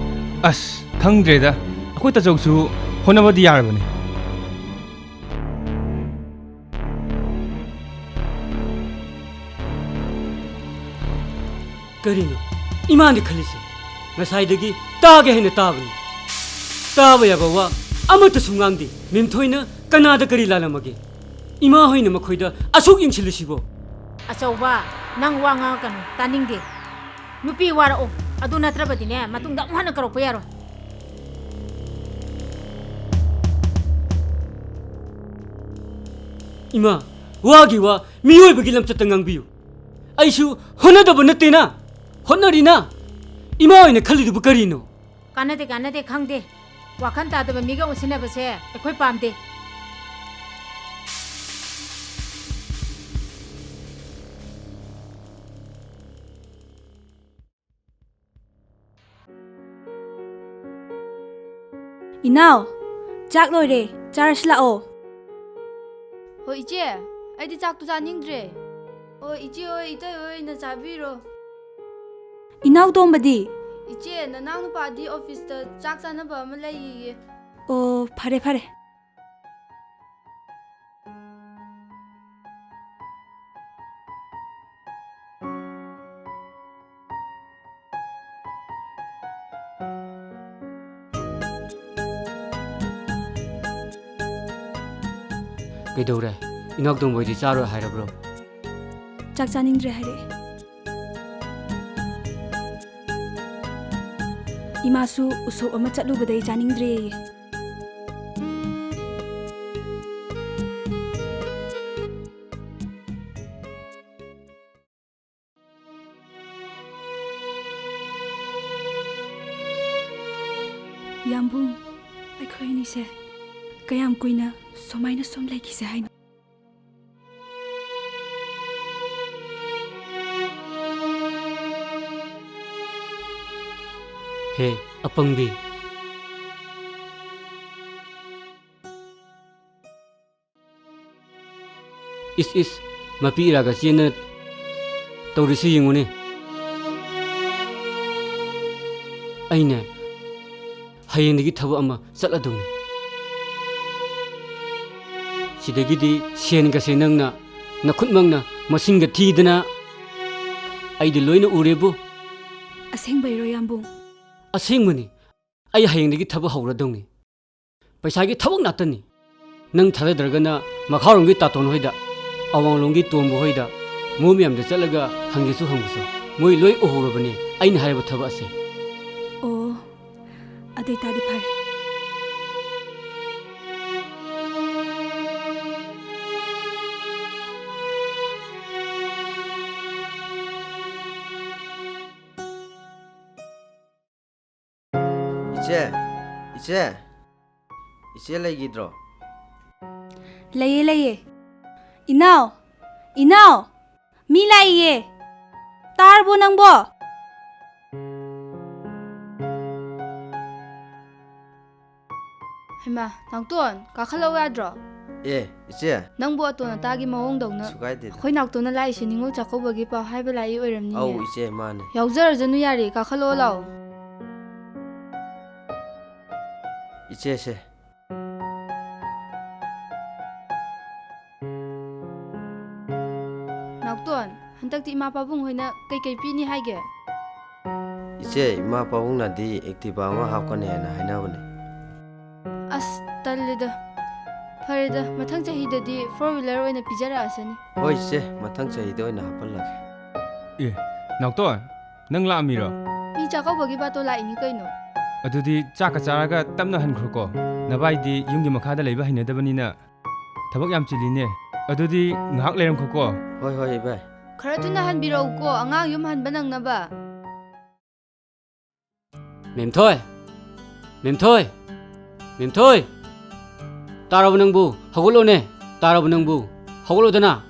ꯑꯁ, ꯈꯪꯗ꯭ꯔꯦꯗ, ꯑꯩꯈꯣꯏ ꯇꯥꯆꯧꯁꯨ ꯍꯣꯠꯅꯕꯗꯤ ꯌꯥꯔꯕꯅꯤ꯫ ꯀꯔꯤꯅꯣ ꯏꯃꯥꯅ ꯈꯜꯂꯤꯁꯦ? ꯉꯁꯥꯏꯗꯒꯤ ꯇꯥꯒꯦ ꯍꯥꯏꯅ ꯇꯥꯕꯅꯤ, ꯇꯥꯕ ꯌꯥꯕ ꯋꯥ ꯑꯃꯠꯇꯁꯨ ꯉꯥꯡꯗꯦ꯫ ꯃꯦꯝꯊꯣꯏꯅ ꯀꯅꯥꯗ ꯀꯔꯤ ꯂꯥꯜꯂꯝꯃꯒꯦ? ꯏꯃꯥ ꯍꯣꯏꯅ ꯃꯈꯣꯏꯗ ꯑꯁꯨꯛ ꯌꯦꯡꯁꯤꯜꯂꯤꯁꯤꯕꯣ? ꯑꯆꯧꯕ, ꯅꯪ ꯋꯥ ꯉꯥꯡꯉꯛꯀꯅꯨ, ꯇꯥꯅꯤꯡꯗꯦ꯫ ꯅꯨꯄꯤ ꯋꯥꯔꯛꯑꯣ, ꯑꯗꯨ ꯅꯠꯇ꯭ꯔꯕꯗꯤꯅꯦ, ꯃꯇꯨꯡꯗ ꯑꯃꯨꯛ ꯍꯟꯅ ꯀꯧꯔꯛꯄ ꯌꯥꯔꯣꯏ꯫ ꯏꯃꯥ, ꯋꯥꯒꯤ ꯋꯥ ꯃꯤꯑꯣꯏꯕꯒꯤ ꯂꯝꯆꯠꯇ ꯉꯥꯡꯕꯤꯌꯨ꯫ ꯑꯩꯁꯨ ꯍꯣꯠꯅꯗꯕ ꯅꯠꯇꯦꯅ, ꯍꯣꯠꯅꯔꯤꯅ꯫ ꯏꯃꯥ ꯑꯣꯏꯅ ꯈꯜꯂꯤꯗꯨꯕꯨ ꯀꯔꯤꯅꯣ? ꯀꯥꯟꯅꯗꯦ, ꯀꯥꯟꯅꯗꯦ, ꯈꯪꯗꯦ꯫ ꯋꯥꯈꯜ ꯇꯥꯗꯕ ꯃꯤꯒ ꯑꯣꯟꯁꯤꯟꯅꯕꯁꯦ ꯑꯩꯈꯣꯏ ꯄꯥꯝꯗꯦ꯫ ꯏꯅꯥꯎ, ꯆꯥꯛ ꯂꯣꯏꯔꯦ, ꯆꯥꯔꯁꯤ ꯂꯥꯛꯑꯣ꯫ ꯍꯣꯏ ꯏꯆꯦ, ꯑꯩꯗꯤ ꯆꯥꯛꯇꯨ ꯆꯥꯅꯤꯡꯗ꯭ꯔꯦ꯫ ꯑꯣ ꯏꯆꯦ ꯍꯣꯏ, ꯏꯇꯩ ꯍꯣꯏ ꯑꯣꯏꯅ ꯆꯥꯕꯤꯔꯣ꯫ ꯏꯅꯥꯎ ꯇꯣꯝꯕꯗꯤ? ꯏꯆꯦ, ꯅꯅꯥꯎ ꯅꯨꯄꯥꯗꯤ ꯑꯣꯐꯤꯁꯇ ꯆꯥꯛ ꯆꯥꯅꯕ ꯑꯃ ꯂꯩꯌꯦꯌꯦ꯫ ꯑꯣ, ꯐꯔꯦ ꯐꯔꯦ꯫ ꯀꯩꯗꯧꯔꯦ? ꯏꯅꯥꯎꯇꯣꯝꯕ ꯍꯣꯏꯗꯤ ꯆꯥꯔꯣꯏ ꯍꯥꯏꯔꯕ꯭ꯔꯣ? ꯆꯥꯛ ꯆꯥꯅꯤꯡꯗ꯭ꯔꯦ ꯍꯥꯏꯔꯛꯑꯦ꯫ ꯏꯃꯥꯁꯨ ꯎꯁꯣꯞ ꯑꯃ ꯆꯠꯂꯨꯕꯗꯩ ꯆꯥꯅꯤꯡꯗ꯭ꯔꯦꯌꯦ꯫ ꯌꯥꯝꯕꯨꯡ, ꯑꯩꯈꯣꯏ ꯑꯅꯤꯁꯦ ꯀꯌꯥꯝ ꯀꯨꯏꯅ ꯁꯨꯃꯥꯏꯅ ꯁꯨꯝ ꯂꯩꯈꯤꯁꯦ ꯍꯥꯏꯅꯣ? ꯍꯦ, ꯑꯄꯪꯕꯤ꯫ ꯏꯁ, ꯏꯁ, ꯃꯄꯤ ꯏꯔꯥꯒ ꯆꯦꯟꯅ ꯇꯧꯔꯤꯁꯤ ꯌꯦꯡꯉꯨꯅꯦ꯫ ꯑꯩꯅꯦ, ꯍꯌꯦꯡꯗꯒꯤ ꯊꯕꯛ ꯑꯃ ꯆꯠꯂꯗꯧꯅꯤ꯫ ꯁꯤꯗꯒꯤꯗꯤ ꯁꯦꯟꯒꯁꯦ ꯅꯪꯅ ꯅꯈꯨꯠꯃꯛꯅ ꯃꯁꯤꯡꯒ ꯊꯤꯗꯅ ꯑꯩꯗꯤ ꯂꯣꯏꯅ ꯎꯔꯦꯕꯨ꯫ ꯑꯁꯦꯡꯕꯩꯔꯣ, ꯌꯥꯝꯕꯨꯡ? ꯑꯁꯦꯡꯕꯅꯤ꯫ ꯑꯩ ꯍꯌꯦꯡꯗꯒꯤ ꯊꯕꯛ ꯍꯧꯔꯗꯧꯅꯤ꯫ ꯄꯩꯁꯥꯒꯤ ꯊꯕꯛ ꯉꯥꯛꯇꯅꯤ꯫ ꯅꯪ ꯊꯥꯖꯗ꯭ꯔꯒꯅ ꯃꯈꯥꯔꯣꯝꯒꯤ ꯇꯥꯇꯣꯟ ꯍꯣꯏꯗ, ꯑꯋꯥꯡꯂꯣꯝꯒꯤ ꯇꯣꯝꯕ ꯍꯣꯏꯗ, ꯃꯣꯏ ꯃꯌꯥꯝꯗ ꯆꯠꯂꯒ ꯍꯪꯒꯦꯁꯨ ꯍꯪꯉꯨꯁꯨ꯫ ꯃꯣꯏ ꯂꯣꯏ ꯎꯍꯧꯔꯕꯅꯦ ꯑꯩꯅ ꯍꯥꯏꯔꯤꯕ ꯊꯕꯛ ꯑꯁꯦ꯫ ꯑꯣ, ꯑꯗꯨ ꯑꯣꯏꯇꯥꯗꯤ ꯐꯔꯦ꯫ ꯏꯆꯦ, ꯏꯆꯦ, ꯏꯆꯦ ꯂꯩꯈꯤꯗ꯭ꯔꯣ? ꯂꯩꯌꯦ, ꯂꯩꯌꯦ꯫ ꯏꯅꯥꯎ, ꯏꯅꯥꯎ, ꯃꯤ ꯂꯥꯛꯏꯌꯦ꯫ ꯇꯥꯔꯕꯣ ꯅꯪꯕꯣ? ꯍꯩꯃꯥ, ꯅꯥꯎꯇꯣꯟ, ꯀꯥꯈꯠꯂꯛꯎ ꯌꯥꯗ꯭ꯔꯣ? ꯑꯦ, ꯏꯆꯦ꯫ ꯅꯪꯕꯨ ꯑꯇꯣꯟ ꯑꯇꯥꯒꯤ ꯃꯑꯣꯡꯗꯧꯅ꯫ ꯀꯩꯁꯨ ꯀꯥꯏꯗꯦꯗ꯫ ꯑꯩꯈꯣꯏ ꯅꯥꯎꯇꯣꯟꯅ ꯂꯥꯛꯏꯁꯦ ꯅꯤꯉꯣꯜ ꯆꯥꯛꯀꯧꯕꯒꯤ ꯄꯥꯎ ꯍꯥꯏꯕ ꯂꯥꯛꯏ ꯑꯣꯏꯔꯝꯅꯤꯅꯦ꯫ ꯑꯧ, ꯏꯆꯦ, ꯃꯥꯅꯦ꯫ ꯌꯥꯎꯖꯔꯖꯅꯨ ꯌꯥꯔꯦ, ꯀꯥꯈꯠꯂꯛꯑꯣ ꯂꯥꯛꯑꯣ꯫ ꯏꯆꯦꯁꯦ꯫ ꯅꯥꯎꯇꯣꯟ, ꯍꯟꯗꯛꯇꯤ ꯏꯃꯥ ꯄꯥꯕꯨꯡ ꯍꯣꯏꯅ ꯀꯩꯀꯩ ꯄꯤꯅꯤ ꯍꯥꯏꯒꯦ? ꯏꯆꯦ, ꯏꯃꯥ ꯄꯥꯕꯨꯡꯅꯗꯤ Activa ꯑꯃ ꯍꯥꯞꯀꯅꯤ ꯍꯥꯏꯅ ꯍꯥꯏꯅꯕꯅꯦ꯫ ꯑꯁ, ꯇꯜꯂꯤꯗ꯫ ꯐꯔꯦꯗ, ꯃꯊꯪ ꯆꯍꯤꯗꯗꯤ four wheeler ꯑꯣꯏꯅ ꯄꯤꯖꯔꯛꯑꯁꯅꯤ꯫ ꯍꯣꯏ ꯏꯆꯦ, ꯃꯊꯪ ꯆꯍꯤꯗ ꯑꯣꯏꯅ ꯍꯥꯞꯍꯜꯂꯒꯦ꯫ ꯑꯦ, ꯅꯥꯎꯇꯣꯟ, ꯅꯪ ꯂꯥꯛꯑꯝꯃꯤꯔꯣ? ꯃꯤ ꯆꯥꯛꯀꯧꯕꯒꯤ ꯕꯥꯇꯣꯟ ꯂꯥꯛꯏꯅꯤ ꯀꯩꯅꯣ꯫ ꯑꯗꯨꯗꯤ ꯆꯥꯛꯀ ꯆꯥꯔꯒ ꯇꯞꯅ ꯍꯟꯈ꯭ꯔꯣꯀꯣ꯫ ꯅꯚꯥꯏꯗꯤ ꯌꯨꯝꯒꯤ ꯃꯈꯥꯗ ꯂꯩꯕ ꯍꯩꯅꯗꯕꯅꯤꯅ ꯊꯕꯛ ꯌꯥꯝ ꯆꯤꯜꯂꯤꯅꯦ꯫ ꯑꯗꯨꯗꯤ ꯉꯥꯏꯍꯥꯛ ꯂꯩꯔꯝꯈꯣꯀꯣ꯫ ꯍꯣꯏ, ꯍꯣꯏ, ꯏꯕꯥꯏ꯫ ꯈꯔ ꯊꯨꯅ ꯍꯟꯕꯤꯔꯛꯎꯀꯣ, ꯑꯉꯥꯡ ꯌꯨꯝ ꯍꯟꯕ ꯅꯪꯅꯕ꯫ ꯃꯦꯝꯊꯣꯏ! ꯃꯦꯝꯊꯣꯏ! ꯃꯦꯝꯊꯣꯏ! ꯇꯥꯔꯕ ꯅꯪꯕꯨ? ꯍꯧꯒꯠꯂꯣꯅꯦ! ꯇꯥꯔꯕ ꯅꯪꯕꯨ? ꯍꯧꯒꯠꯂꯣꯗꯅ!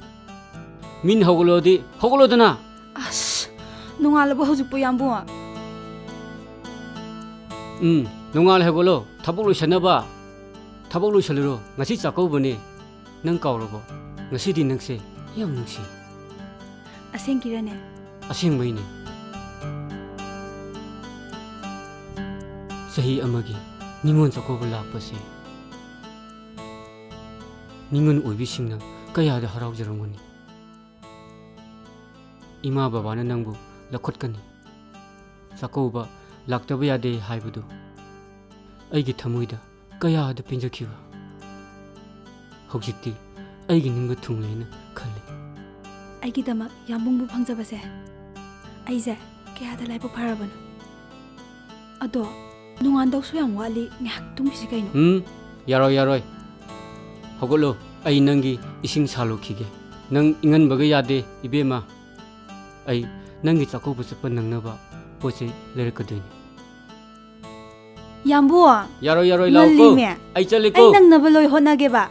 ꯃꯤꯅ ꯍꯧꯒꯠꯂꯣꯗꯤ ꯍꯧꯒꯠꯂꯣꯗꯅ! ꯑꯁ, ꯅꯣꯡꯉꯥꯜꯂꯕ ꯍꯧꯖꯤꯛꯄꯨ, ꯌꯥꯝꯕꯨꯡ? ꯎꯝ, ꯅꯣꯡꯉꯥꯜ ꯍꯧꯒꯠꯂꯣ, ꯊꯕꯛ ꯂꯣꯏꯁꯟꯅꯕ꯫ ꯊꯕꯛ ꯂꯣꯏꯁꯜꯂꯨꯔꯣ, ꯉꯁꯤ ꯆꯥꯛꯀꯧꯕꯅꯦ꯫ ꯅꯪ ꯀꯥꯎꯔꯕꯣ? ꯉꯁꯤꯗꯤ ꯅꯪꯁꯦ ꯌꯥꯝ ꯅꯨꯡꯁꯤ꯫ ꯑꯁꯦꯡꯀꯤꯔꯅꯦ? ꯑꯁꯦꯡꯕꯩꯅꯦ꯫ ꯆꯍꯤ ꯑꯃꯒꯤ ꯅꯤꯉꯣꯜ ꯆꯥꯛꯀꯧꯕ ꯂꯥꯛꯄꯁꯦ ꯅꯤꯉꯣꯜ ꯑꯣꯏꯕꯤꯁꯤꯡꯅ ꯀꯌꯥꯗ ꯍꯔꯥꯎꯖꯔꯝꯒꯅꯤ꯫ ꯏꯃꯥ ꯕꯕꯥꯅ ꯅꯪꯕꯨ ꯂꯧꯈꯠꯀꯅꯤ꯫ ꯆꯥꯛꯀꯧꯕ ꯂꯥꯛꯇꯕ ꯌꯥꯗꯦ ꯍꯥꯏꯕꯗꯨ ꯑꯩꯒꯤ ꯊꯃꯣꯏꯗ ꯀꯌꯥꯗ ꯄꯦꯟꯖꯈꯤꯕ꯫ ꯍꯧꯖꯤꯛꯇꯤ ꯑꯩꯒꯤ ꯅꯤꯡꯕ ꯊꯨꯡꯂꯦꯅ ꯈꯜꯂꯤ꯫ ꯑꯩꯒꯤꯗꯃꯛ ꯌꯥꯝꯕꯨꯡꯕꯨ ꯐꯪꯖꯕꯁꯦ ꯑꯩꯁꯦ ꯀꯌꯥꯗ ꯂꯥꯏꯕꯛ ꯐꯔꯕꯅꯣ꯫ ꯑꯗꯣ ꯅꯣꯡꯉꯥꯟꯗꯧꯁꯨ ꯌꯥꯝ ꯋꯥꯠꯂꯤ, ꯉꯥꯏꯍꯥꯛ ꯇꯨꯝꯈꯤꯁꯤ ꯀꯩꯅꯣ꯫ ꯎꯝ, ꯌꯥꯔꯣꯏ, ꯌꯥꯔꯣꯏ꯫ ꯍꯧꯒꯠꯂꯣ, ꯑꯩ ꯅꯪꯒꯤ ꯏꯁꯤꯡ ꯁꯥꯜꯂꯨꯈꯤꯒꯦ꯫ ꯅꯪ ꯏꯪꯍꯟꯕꯒ ꯌꯥꯗꯦ, ꯏꯕꯦꯝꯃ꯫ ꯑꯩ ꯅꯪꯒꯤ ꯆꯥꯛꯀꯧꯕ ꯆꯠꯄ ꯅꯪꯅꯕ ꯄꯣꯠ ꯆꯩ ꯂꯩꯔꯛꯀꯗꯣꯏꯅꯤ꯫ ꯌꯥꯝꯕꯨ! ꯌꯥꯔꯣꯏ, ꯌꯥꯔꯣꯏ, ꯂꯥꯛꯑꯣꯀꯣ꯫ ꯉꯜꯂꯤꯃꯦ꯫ ꯑꯩ ꯆꯠꯂꯦꯀꯣ꯫ ꯑꯩ ꯅꯪꯅꯕ ꯂꯣꯏ ꯍꯣꯠꯅꯒꯦꯕ꯫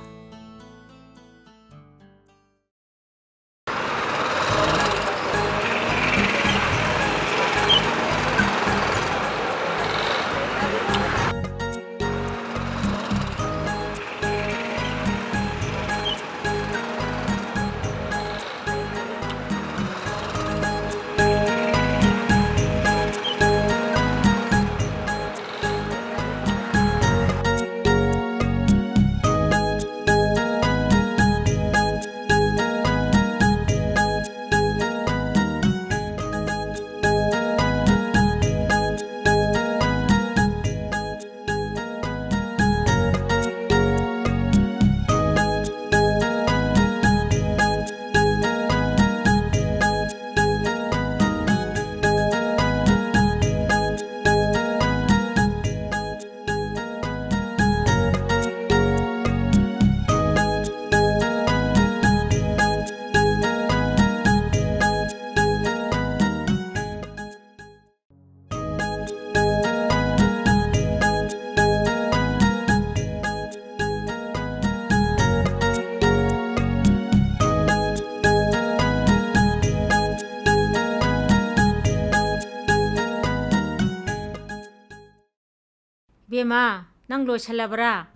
ꯕꯦꯝꯃ, ꯅꯪ ꯂꯣꯏꯁꯜꯂꯕ꯭ꯔꯥ?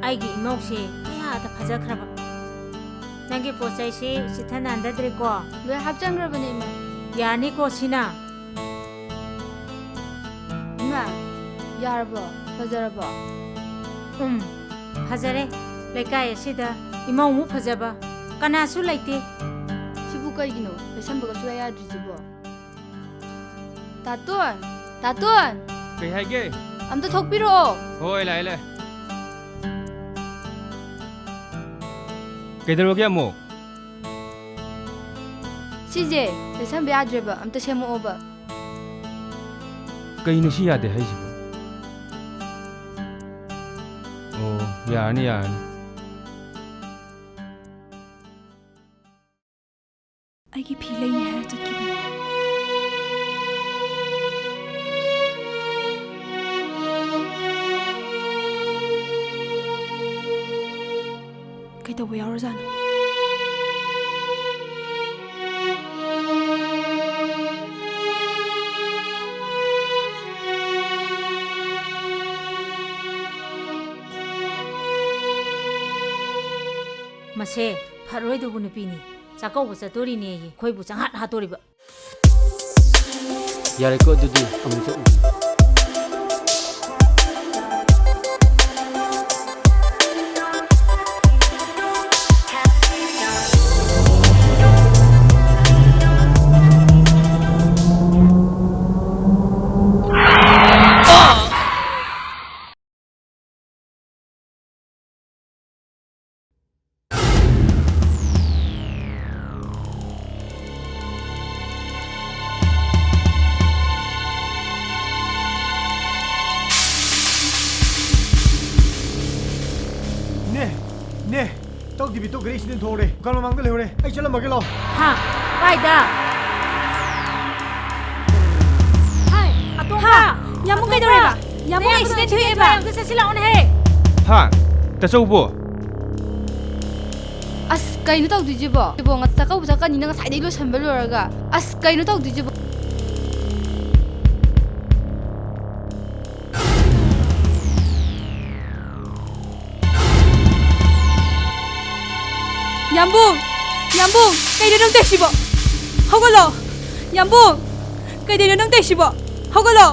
ꯑꯩꯒꯤ ꯏꯃꯧꯁꯦ ꯀꯌꯥꯗ ꯐꯖꯈ꯭ꯔꯕ꯫ ꯅꯪꯒꯤ ꯄꯣꯠ ꯆꯩꯁꯤ ꯆꯤꯠꯊ ꯅꯥꯟꯗꯗ꯭ꯔꯦꯀꯣ? ꯂꯣꯏ ꯍꯥꯞꯆꯟꯈ꯭ꯔꯕꯅꯦ, ꯏꯃꯥ꯫ ꯌꯥꯅꯤꯀꯣ ꯁꯤꯅ? ꯏꯃꯥ, ꯌꯥꯔꯕꯣ? ꯐꯖꯔꯕꯣ? ꯎꯝ, ꯐꯖꯔꯦ꯫ ꯂꯩꯀꯥꯏ ꯑꯁꯤꯗ ꯏꯃꯧꯃꯨꯛ ꯐꯖꯕ ꯀꯅꯥꯁꯨ ꯂꯩꯇꯦ꯫ ꯁꯤꯕꯨ ꯀꯩꯒꯤꯅꯣ? ꯂꯩꯁꯟꯕꯒ ꯁꯨꯡꯌꯥ ꯌꯥꯗ꯭ꯔꯤꯁꯤꯕꯣ? ꯇꯥꯇꯣꯟ! ꯇꯥꯇꯣꯟ! ꯀꯩ ꯍꯥꯏꯒꯦ? ꯑꯝꯇ ꯊꯣꯛꯄꯤꯔꯛꯑꯣ꯫ ꯍꯣꯏ, ꯂꯥꯛꯑꯦ, ꯂꯥꯛꯑꯦ꯫ ꯀꯩꯗꯧꯔꯒꯦ ꯑꯃꯨꯛ? ꯁꯤꯁꯦ ꯂꯩꯁꯟꯕ ꯌꯥꯗ꯭ꯔꯦꯕ, ꯑꯝꯇ ꯁꯦꯝꯃꯛꯑꯣꯕ꯫ ꯀꯩꯅꯣ ꯁꯤ ꯌꯥꯗꯦ ꯍꯥꯏꯁꯤꯕꯣ? ꯑꯣ, ꯌꯥꯔꯅꯤ, ꯌꯥꯔꯅꯤ꯫ ꯑꯩꯒꯤ ꯐꯤ ꯂꯩꯅꯤ ꯍꯥꯏꯔ ꯆꯠꯈꯤꯕꯅꯤ꯫ ꯀꯩꯗꯧꯕ ꯌꯥꯎꯔꯖꯥꯠꯅꯣ? ꯃꯁꯦ ꯐꯔꯣꯏꯗꯧꯕ ꯅꯨꯄꯤꯅꯤ꯫ ꯆꯥꯛꯀꯧꯕ ꯆꯠꯇꯣꯔꯤꯅꯦꯌꯦ, ꯑꯩꯈꯣꯏꯕꯨ ꯆꯪꯍꯥꯠ ꯍꯥꯠꯇꯣꯔꯤꯕ꯫ ꯌꯥꯔꯦꯀꯣ, ꯑꯗꯨꯗꯤ ꯑꯃꯨꯛ ꯆꯠꯂꯨꯁꯤ꯫ ꯅꯦ, ꯅꯦ, ꯇꯧꯗꯕꯤ ꯇꯧꯈ꯭ꯔꯦ, ꯑꯩ ꯁꯤꯗ ꯊꯣꯛꯍꯧꯔꯦ꯫ ꯗꯨꯀꯥꯟ ꯃꯃꯥꯡꯗ ꯂꯩꯍꯧꯔꯦ꯫ ꯑꯩ ꯆꯠꯂꯝꯃꯒꯦ, ꯂꯥꯛꯑꯣ꯫ ꯍꯥ? ꯀꯥꯏꯗ? ꯍꯥꯏ, ꯑꯇꯣꯝꯕ! ꯍꯥ? ꯌꯥꯝꯕꯨꯡ ꯀꯩꯗꯧꯔꯦꯕ? ꯌꯥꯝꯕꯨꯡ ꯑꯩ ꯁꯤꯗ ꯊꯣꯛꯑꯦꯕ꯫ ꯑꯝꯇ ꯆꯠꯁꯤ ꯂꯥꯛꯑꯣꯅꯦꯍꯦ꯫ ꯍꯥ? ꯇꯥꯆꯧꯕꯣ? ꯑꯁ, ꯀꯩꯅꯣ ꯇꯧꯗꯣꯏꯁꯤꯕꯣ? ꯁꯤꯕꯣ, ꯉ-, ꯆꯥꯛꯀꯧꯕ ꯆꯠꯀꯅꯤꯅ ꯉꯁꯥꯏꯗꯩ ꯂꯣꯏꯁꯟꯕ ꯂꯣꯏꯔꯒ꯫ ꯑꯁ, ꯀꯩꯅꯣ ꯇꯧꯗꯣꯏꯁꯤꯕꯣ? ꯌꯥꯝꯕꯨꯡ! ꯌꯥꯝꯕꯨꯡ! ꯀꯩꯅꯣ ꯅꯪ ꯇꯧꯏꯁꯤꯕꯣ? ꯍꯧꯒꯠꯂꯣ! ꯌꯥꯝꯕꯨꯡ! ꯀꯩꯗꯧꯔꯤꯅꯣ ꯅꯪ ꯇꯧꯏꯁꯤꯕꯣ? ꯍꯧꯒꯠꯂꯣ!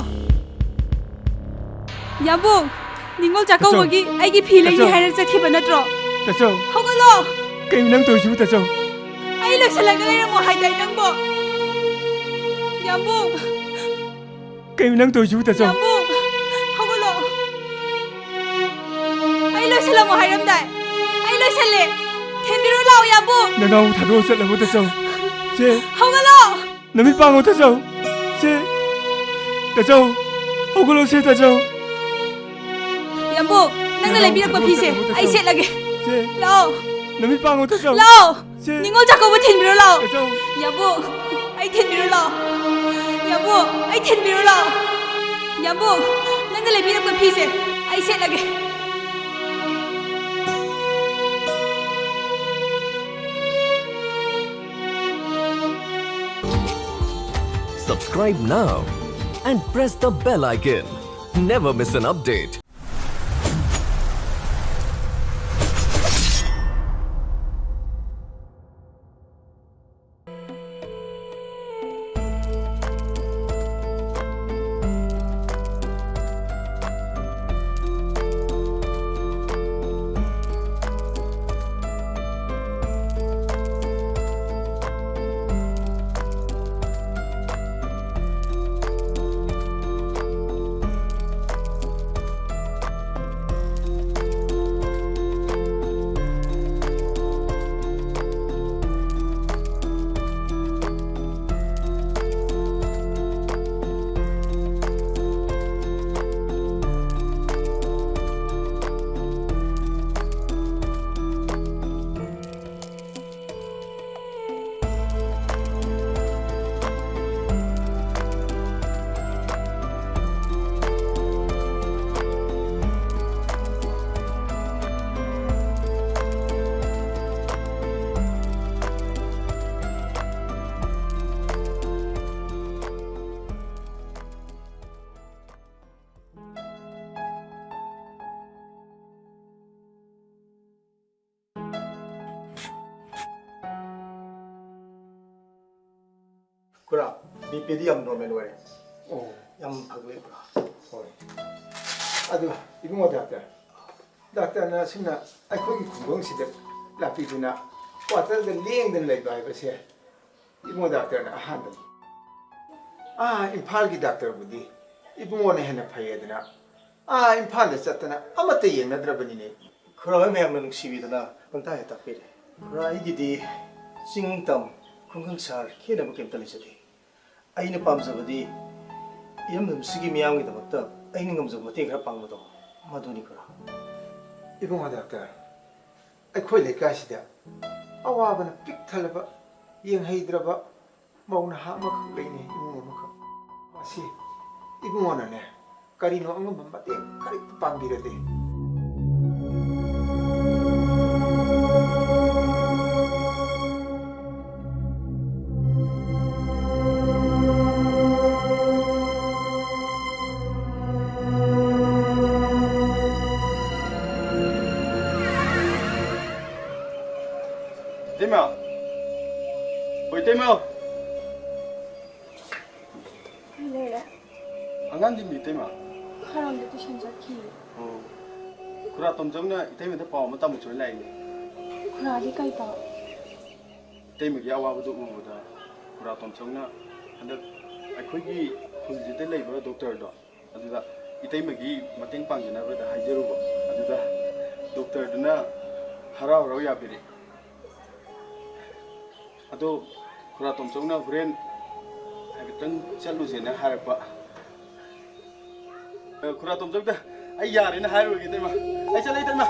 ꯌꯥꯝꯕꯨꯡ! ꯅꯤꯉꯣꯜ ꯆꯥꯛꯀꯧꯕꯒꯤ ꯑꯩꯒꯤ ꯐꯤ ꯂꯩꯅꯤ ꯇꯥꯆꯧ! ꯍꯥꯏꯔ ꯆꯠꯈꯤꯕ ꯅꯠꯇ꯭ꯔꯣ? ꯇꯥꯆꯧ! ꯍꯧꯒꯠꯂꯣ! ꯀꯩꯅꯣ ꯅꯪ ꯇꯧꯔꯤꯁꯤꯕꯨ, ꯇꯥꯆꯧ? ꯑꯩ ꯂꯣꯏꯁꯤꯜꯂꯒ ꯂꯩꯔꯝꯃꯣ ꯍꯥꯏꯗꯥꯏ ꯅꯪꯕꯣ? ꯌꯥꯝꯕꯨꯡ! ꯀꯩꯅꯣ ꯅꯪ ꯇꯧꯔꯤꯁꯤꯕꯨ, ꯇꯥꯆꯧ? ꯌꯥꯝꯕꯨꯡ! ꯍꯧꯒꯠꯂꯣ! ꯑꯩ ꯂꯣꯏꯁꯤꯜꯂꯝꯃꯣ ꯍꯥꯏꯔꯝꯗꯥꯏ? ꯑꯩ ꯂꯣꯏꯁꯤꯜꯂꯦ! ꯊꯤꯟꯕꯤꯔꯨ ꯂꯥꯛꯑꯣ, ꯌꯥꯝꯕꯨꯡ! ꯅꯅꯥꯎ ꯊꯥꯗꯣꯛꯑ ꯆꯠꯂꯕꯣ, ꯇꯥꯆꯧ? ꯆꯦ! ꯍꯧꯒꯠꯂꯣ! ꯅꯃꯤꯠ ꯄꯥꯡꯉꯣ, ꯇꯥꯆꯧ! ꯆꯦ! ꯇꯥꯆꯧ! ꯍꯧꯒꯠꯂꯣ, ꯁꯦ, ꯇꯥꯆꯧ! ꯌꯥꯝꯕꯨꯡ! ꯅꯪꯅ ꯅꯅꯥꯎ ꯂꯩꯕꯤꯔꯛꯄ ꯊꯥꯗꯣꯛꯑ ꯐꯤꯁꯦ ꯆꯠꯂꯕꯣ, ꯑꯩ ꯇꯥꯆꯧ? ꯁꯦꯠꯂꯒꯦ꯫ ꯆꯦ! ꯂꯥꯛꯑꯣ! ꯅꯃꯤꯠ ꯄꯥꯡꯉꯣ, ꯇꯥꯆꯧ! ꯂꯥꯛꯑꯣ! ꯆꯦ! ꯅꯤꯉꯣꯜ ꯆꯥꯛꯀꯧꯕ ꯊꯤꯟꯕꯤꯔꯣ ꯂꯥꯛꯑꯣ! ꯇꯥꯆꯧ! ꯌꯥꯝꯕꯨꯡ! ꯑꯩ ꯊꯤꯟꯕꯤꯔꯣ ꯂꯥꯛꯑꯣ! ꯌꯥꯝꯕꯨꯡ! ꯑꯩ ꯊꯤꯟꯕꯤꯔꯣ ꯂꯥꯛꯑꯣ! ꯌꯥꯝꯕꯨꯡ! ꯅꯪꯅ ꯂꯩꯕꯤꯔꯛꯄ ꯐꯤꯁꯦ ꯑꯩ ꯁꯦꯠꯂꯒꯦ꯫ Subscribe now and press the bell icon. Never miss an update. ꯄꯨꯔꯥ ꯕꯤ ꯄꯤꯗꯤ ꯌꯥꯝ ꯅꯣꯔꯃꯦꯜ ꯑꯣꯏꯔꯦ꯫ ꯑꯣ꯫ ꯌꯥꯝ ꯐꯒꯠꯂꯦ ꯄꯨꯔꯥ꯫ ꯍꯣꯏ꯫ ꯑꯗꯨ ꯏꯕꯨꯡꯉꯣ ꯗꯥꯛꯇꯔ, ꯗꯥꯛꯇꯔꯅ ꯑꯁꯨꯝꯅ ꯑꯩꯈꯣꯏꯒꯤ ꯈꯨꯡꯒꯪꯁꯤꯗ ꯂꯥꯛꯄꯤꯗꯨꯅ ꯀ꯭ꯋꯥꯇꯔꯗ ꯂꯦꯡꯗꯅ ꯂꯩꯕ ꯍꯥꯏꯕꯁꯦ ꯏꯕꯨꯡꯉꯣ ꯗꯥꯛꯇꯔꯅ ꯑꯍꯥꯟꯕꯅꯤ꯫ ꯑꯥ ꯏꯝꯐꯥꯜꯒꯤ ꯗꯥꯛꯇꯔꯕꯨꯗꯤ ꯏꯕꯨꯡꯉꯣꯅ ꯍꯦꯟꯅ ꯐꯩꯌꯦꯗꯅ ꯑꯥ ꯏꯝꯐꯥꯜꯗ ꯆꯠꯇꯅ ꯑꯃꯠꯇ ꯌꯦꯡꯅꯗ꯭ꯔꯕꯅꯤꯅꯦ꯫ ꯈꯨꯔꯥ ꯍꯣꯏ ꯃꯌꯥꯝꯅ ꯅꯨꯡꯁꯤꯕꯤꯗꯅ ꯄꯪꯇꯥꯛ ꯍꯦꯛ ꯇꯥꯛꯄꯤꯔꯦ꯫ ꯈꯨꯔꯥ, ꯑꯩꯒꯤꯗꯤ ꯆꯤꯡ ꯇꯝ, ꯈꯨꯡꯒꯪ ꯁꯍꯔ ꯈꯦꯠꯅꯕ ꯀꯩꯝꯇ ꯂꯩꯖꯗꯦ꯫ ꯑꯩꯅ ꯄꯥꯝꯖꯕꯗꯤ ꯏꯔꯝꯗꯝꯁꯤꯒꯤ ꯃꯤꯌꯥꯝꯒꯤꯗꯃꯛꯇ ꯑꯩꯅ ꯉꯝꯖꯕ ꯃꯇꯦꯡ ꯈꯔ ꯄꯥꯡꯕꯗꯣ, ꯃꯗꯨꯅꯤ ꯈꯨꯔꯥ꯫ ꯏꯕꯨꯡꯉꯣ ꯗꯥꯛꯇꯔ, ꯑꯩꯈꯣꯏ ꯂꯩꯀꯥꯏꯁꯤꯗ ꯑꯋꯥꯕꯅ ꯄꯤꯛ ꯊꯜꯂꯕ, ꯌꯦꯡꯍꯩꯗ꯭ꯔꯕ ꯃꯧ ꯅꯍꯥ ꯑꯃꯈꯛ ꯂꯩꯅꯦ, ꯏꯃꯨꯡ ꯑꯃꯈꯛ꯫ ꯃꯁꯤ ꯏꯕꯨꯡꯉꯣꯅꯅꯦ, ꯀꯔꯤꯅꯣ ꯑꯉꯝꯕ ꯃꯇꯦꯡ ꯈꯔ ꯄꯥꯡꯕꯤꯔꯗꯤ꯫ ꯏꯇꯩꯃ! ꯍꯣꯏ, ꯏꯇꯩꯃ! ꯂꯩꯔꯦ꯫ ꯑꯉꯥꯡꯗꯤ ꯃꯤ ꯏꯇꯩꯃ? ꯈꯔꯝꯗ ꯇꯨꯏꯁꯟ ꯆꯠꯈꯤ꯫ ꯑꯣ꯫ ꯈꯨꯔꯥ ꯇꯣꯝꯆꯧꯅ ꯏꯇꯩꯃꯗ ꯄꯥꯎ ꯑꯃ ꯇꯝꯃꯨꯁꯣꯏ ꯂꯥꯛꯏꯅꯦ꯫ ꯈꯨꯔꯥꯗꯤ ꯀꯩ ꯄꯥꯎ? ꯏꯇꯩꯃꯒꯤ ꯑꯋꯥꯕꯗꯨ ꯎꯕꯗ ꯈꯨꯔꯥ ꯇꯣꯝꯆꯧꯅ ꯍꯟꯗꯛ ꯑꯩꯈꯣꯏꯒꯤ ꯈꯨꯜꯁꯤꯗ ꯂꯩꯕ ꯗꯣꯛꯇꯔꯗꯣ, ꯑꯗꯨꯗ ꯏꯇꯩꯃꯒꯤ ꯃꯇꯦꯡ ꯄꯥꯡꯖꯅꯕꯗ ꯍꯥꯏꯖꯔꯨꯕ꯫ ꯑꯗꯨꯗ ꯗꯣꯛꯇꯔꯗꯨꯅ ꯍꯔꯥꯎ ꯍꯔꯥꯎ ꯌꯥꯕꯤꯔꯛꯑꯦ꯫ ꯑꯗꯣ ꯈꯨꯔꯥ ꯇꯣꯝꯆꯧꯅ ꯍꯣꯔꯦꯟ ꯍꯥꯏꯐꯦꯠꯇꯪ ꯆꯠꯂꯨꯁꯦꯅ ꯍꯥꯏꯔꯛꯄ꯫ ꯑ, ꯈꯨꯔꯥ ꯇꯣꯝꯆꯧꯗ ꯑꯩ ꯌꯥꯔꯦꯅ ꯍꯥꯏꯔꯨꯔꯒꯦ, ꯏꯇꯩꯃ꯫ ꯑꯩ ꯆꯠꯂꯦ, ꯏꯇꯩꯃ꯫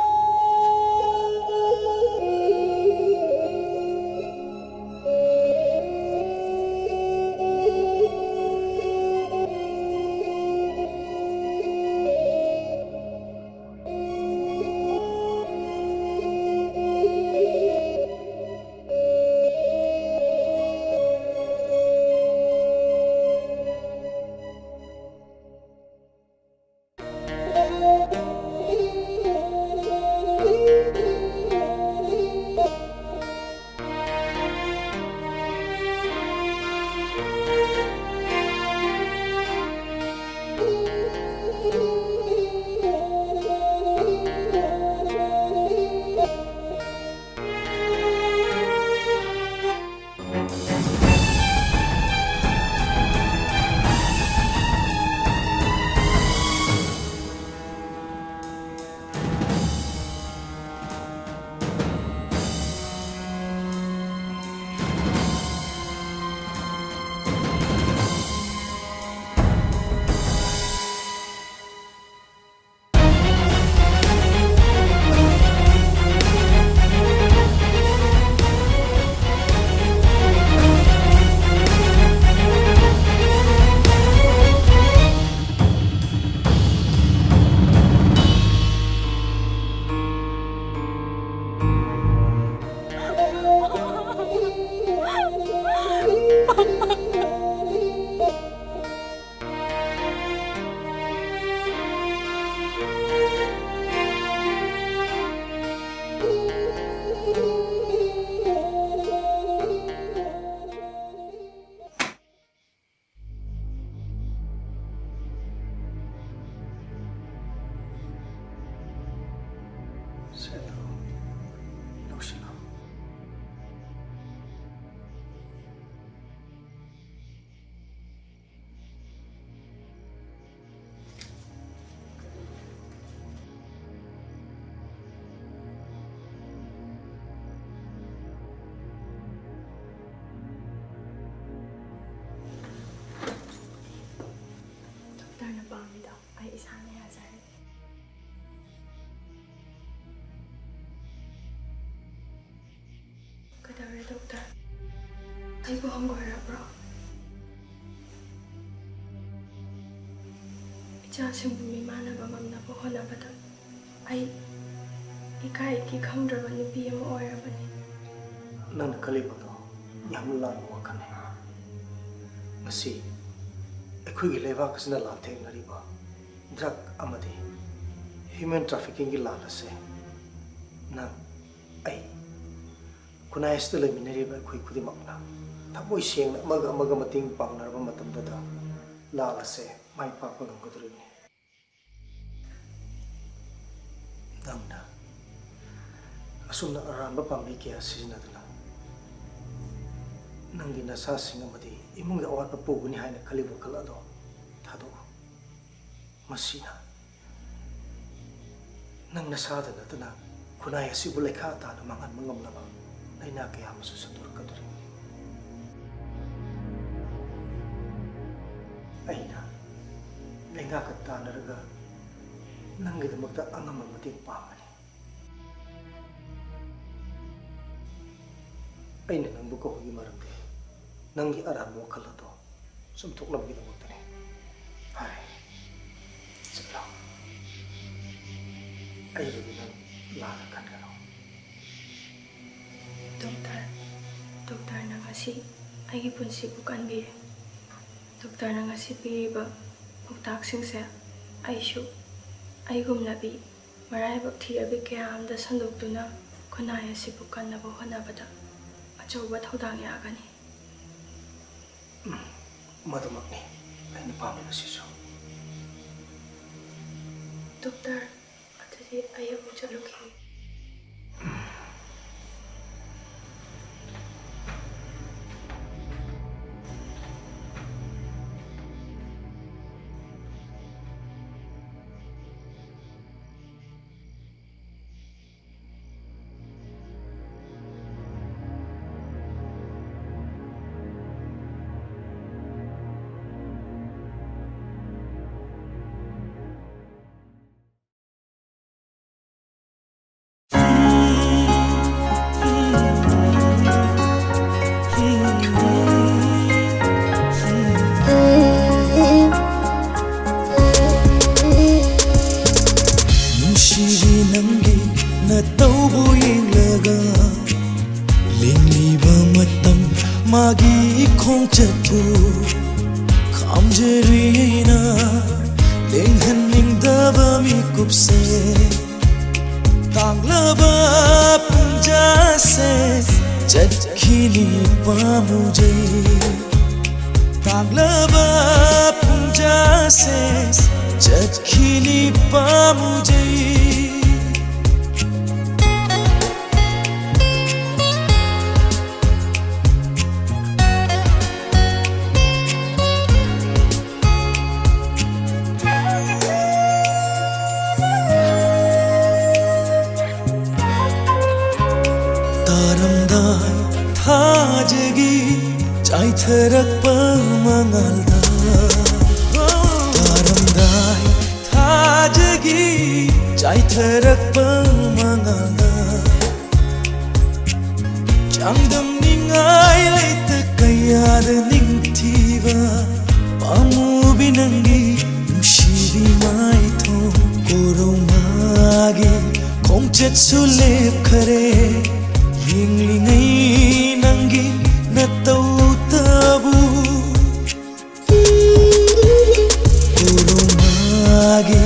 ꯑꯩꯕꯨ ꯍꯪꯒꯣꯏꯔꯕ꯭ꯔꯣ? ꯏꯆꯥꯁꯤꯡꯕꯨ ꯃꯤꯃꯥꯟꯅꯕ ꯉꯝꯅꯕ ꯍꯣꯠꯅꯕꯗ ꯑꯩ ꯏꯀꯥꯏ ꯏꯀꯤ ꯈꯪꯗ꯭ꯔꯕ ꯅꯨꯄꯤ ꯑꯃ ꯑꯣꯏꯔꯕꯅꯤ꯫ ꯅꯪꯅ ꯈꯜꯂꯤꯕꯗꯣ ꯌꯥꯝꯅ ꯂꯥꯟꯕ ꯋꯥꯈꯜꯅꯤ꯫ ꯉꯁꯤ ꯑꯩꯈꯣꯏꯒꯤ ꯂꯩꯕꯥꯛ ꯑꯁꯤꯅ ꯂꯥꯟꯊꯦꯡꯅꯔꯤꯕ drug ꯑꯃꯗꯤ human traffickingꯒꯤ ꯂꯥꯟ ꯑꯁꯦ ꯅꯪ, ꯑꯩ, ꯈꯨꯟꯅꯥꯏ ꯑꯁꯤꯗ ꯂꯩꯃꯤꯟꯅꯔꯤꯕ ꯑꯩꯈꯣꯏ ꯈꯨꯗꯤꯡꯃꯛꯅ ꯊꯃꯣꯏ ꯁꯦꯡꯅ ꯑꯃꯒ ꯑꯃꯒ ꯃꯇꯦꯡ ꯄꯥꯡꯅꯔꯕ ꯃꯇꯝꯗꯗ ꯂꯥꯟ ꯑꯁꯦ ꯃꯥꯏ ꯄꯥꯛꯄ ꯉꯝꯒꯗꯧꯔꯤꯕꯅꯤ꯫ ꯅꯪꯅ ꯑꯁꯨꯝꯅ ꯑꯔꯥꯟꯕ ꯄꯥꯝꯕꯩ ꯀꯌꯥ ꯁꯤꯖꯤꯟꯅꯗꯨꯅ ꯅꯪꯒꯤ ꯅꯁꯥꯁꯤꯡ ꯑꯃꯗꯤ ꯏꯃꯨꯡꯒꯤ ꯑꯋꯥꯠꯄ ꯄꯨꯒꯅꯤ ꯍꯥꯏꯅ ꯈꯜꯂꯤꯕ ꯋꯥꯈꯜ ꯑꯗꯣ ꯊꯥꯗꯣꯛꯎ꯫ ꯃꯁꯤꯅ ꯅꯪ ꯅꯁꯥꯗ ꯅꯠꯇꯅ ꯈꯨꯟꯅꯥꯏ ꯑꯁꯤꯕꯨ ꯂꯩꯈꯥ ꯇꯥꯅ ꯃꯥꯡꯍꯟꯕ ꯉꯝꯂꯕ ꯂꯥꯏꯅꯥ ꯀꯌꯥ ꯑꯃꯁꯨ ꯁꯟꯗꯣꯔꯛꯀꯗꯧꯔꯤꯕꯅꯤ꯫ ꯑꯩꯅ ꯂꯩꯉꯥꯛꯀ ꯇꯥꯟꯅꯔꯒ ꯅꯪꯒꯤꯗꯃꯛꯇ ꯑꯉꯝꯕ ꯃꯇꯦꯡ ꯄꯥꯡꯒꯅꯤ꯫ ꯑꯩꯅ ꯅꯪꯕꯨ ꯀꯧꯕꯒꯤ ꯃꯔꯝꯗꯤ ꯅꯪꯒꯤ ꯑꯔꯥꯟꯕ ꯋꯥꯈꯜ ꯑꯗꯣ ꯆꯨꯝꯊꯣꯛꯅꯕꯒꯤꯗꯃꯛꯇꯅꯤ꯫ ꯐꯔꯦ, ꯆꯠꯂꯣ꯫ ꯑꯩꯕꯨꯗꯤ ꯅꯪ ꯂꯥꯟꯅ ꯈꯟꯒꯅꯨ꯫ ꯗꯣꯛꯇꯔ, ꯗꯣꯛꯇꯔꯅ ꯉꯁꯤ ꯑꯩꯒꯤ ꯄꯨꯟꯁꯤꯕꯨ ꯀꯟꯕꯤꯔꯦ꯫ ꯗꯣꯛꯇꯔꯅ ꯉꯁꯤ ꯄꯤꯔꯤꯕ ꯄꯥꯎꯇꯥꯛꯁꯤꯡꯁꯦ ꯑꯩꯁꯨ ꯑꯩꯒꯨꯝꯂꯕꯤ ꯃꯔꯥꯏꯕꯛ ꯊꯤꯔꯕꯤ ꯀꯌꯥ ꯑꯃꯗ ꯁꯟꯗꯣꯛꯇꯨꯅ ꯈꯨꯟꯅꯥꯏ ꯑꯁꯤꯕꯨ ꯀꯟꯅꯕ ꯍꯣꯠꯅꯕꯗ ꯑꯆꯧꯕ ꯊꯧꯗꯥꯡ ꯌꯥꯒꯅꯤ꯫ ꯃꯗꯨꯃꯛꯅꯤ ꯑꯩꯅ ꯄꯥꯝꯂꯤꯕꯁꯤꯁꯨ꯫ ꯗꯣꯛꯇꯔ, ꯑꯗꯨꯗꯤ ꯑꯩ ꯑꯃꯨꯛ ꯆꯠꯂꯨꯈꯤꯒꯦ꯫ ꯒꯤ ꯈꯣꯡꯆꯠꯄꯨ ꯈꯥꯝꯖꯔꯤꯅ ꯂꯦꯡꯍꯟꯅꯤꯡꯗꯕ ꯃꯤꯀꯨꯞꯁꯦ꯫ ꯇꯥꯡꯂꯕ ꯄꯨꯡꯖꯥꯁꯦ ꯆꯠꯈꯤꯅꯤ ꯄꯥꯝꯃꯨꯖꯩ꯫ ꯇꯥꯡꯂꯕ ꯄꯨꯡꯖꯥꯁꯦ ꯆꯠꯈꯤꯅꯤ ꯄꯥꯝꯃꯨꯖꯩ꯫ ꯇꯥꯔꯝꯗꯥꯏ ꯊꯥꯖꯒꯤ ꯆꯥꯏꯊꯔꯛꯄ ꯃꯉꯥꯜꯗ, ꯇꯥꯔꯝꯗꯥꯏ ꯊꯥꯖꯒꯤ ꯆꯥꯏꯊꯔꯛꯄ ꯃꯉꯥꯜꯗ, ꯆꯥꯡꯗꯝꯅꯤꯡꯉꯥꯏ ꯂꯩꯇ ꯀꯌꯥꯗ ꯅꯤꯡꯊꯤꯕ ꯄꯥꯝꯃꯨꯕꯤ ꯅꯪꯒꯤ ꯅꯨꯡꯁꯤꯕꯤ ꯃꯥꯏꯊꯣꯡ꯫ ꯀꯣꯔꯧꯃꯥꯒꯤ ꯈꯣꯡꯆꯠꯁꯨ ꯂꯦꯞꯈꯔꯦ, ꯌꯦꯡꯂꯤꯉꯩ ꯅꯪꯒꯤ ꯅꯇꯧꯇꯕꯨ꯫ ꯀꯣꯔꯧꯃꯥꯒꯤ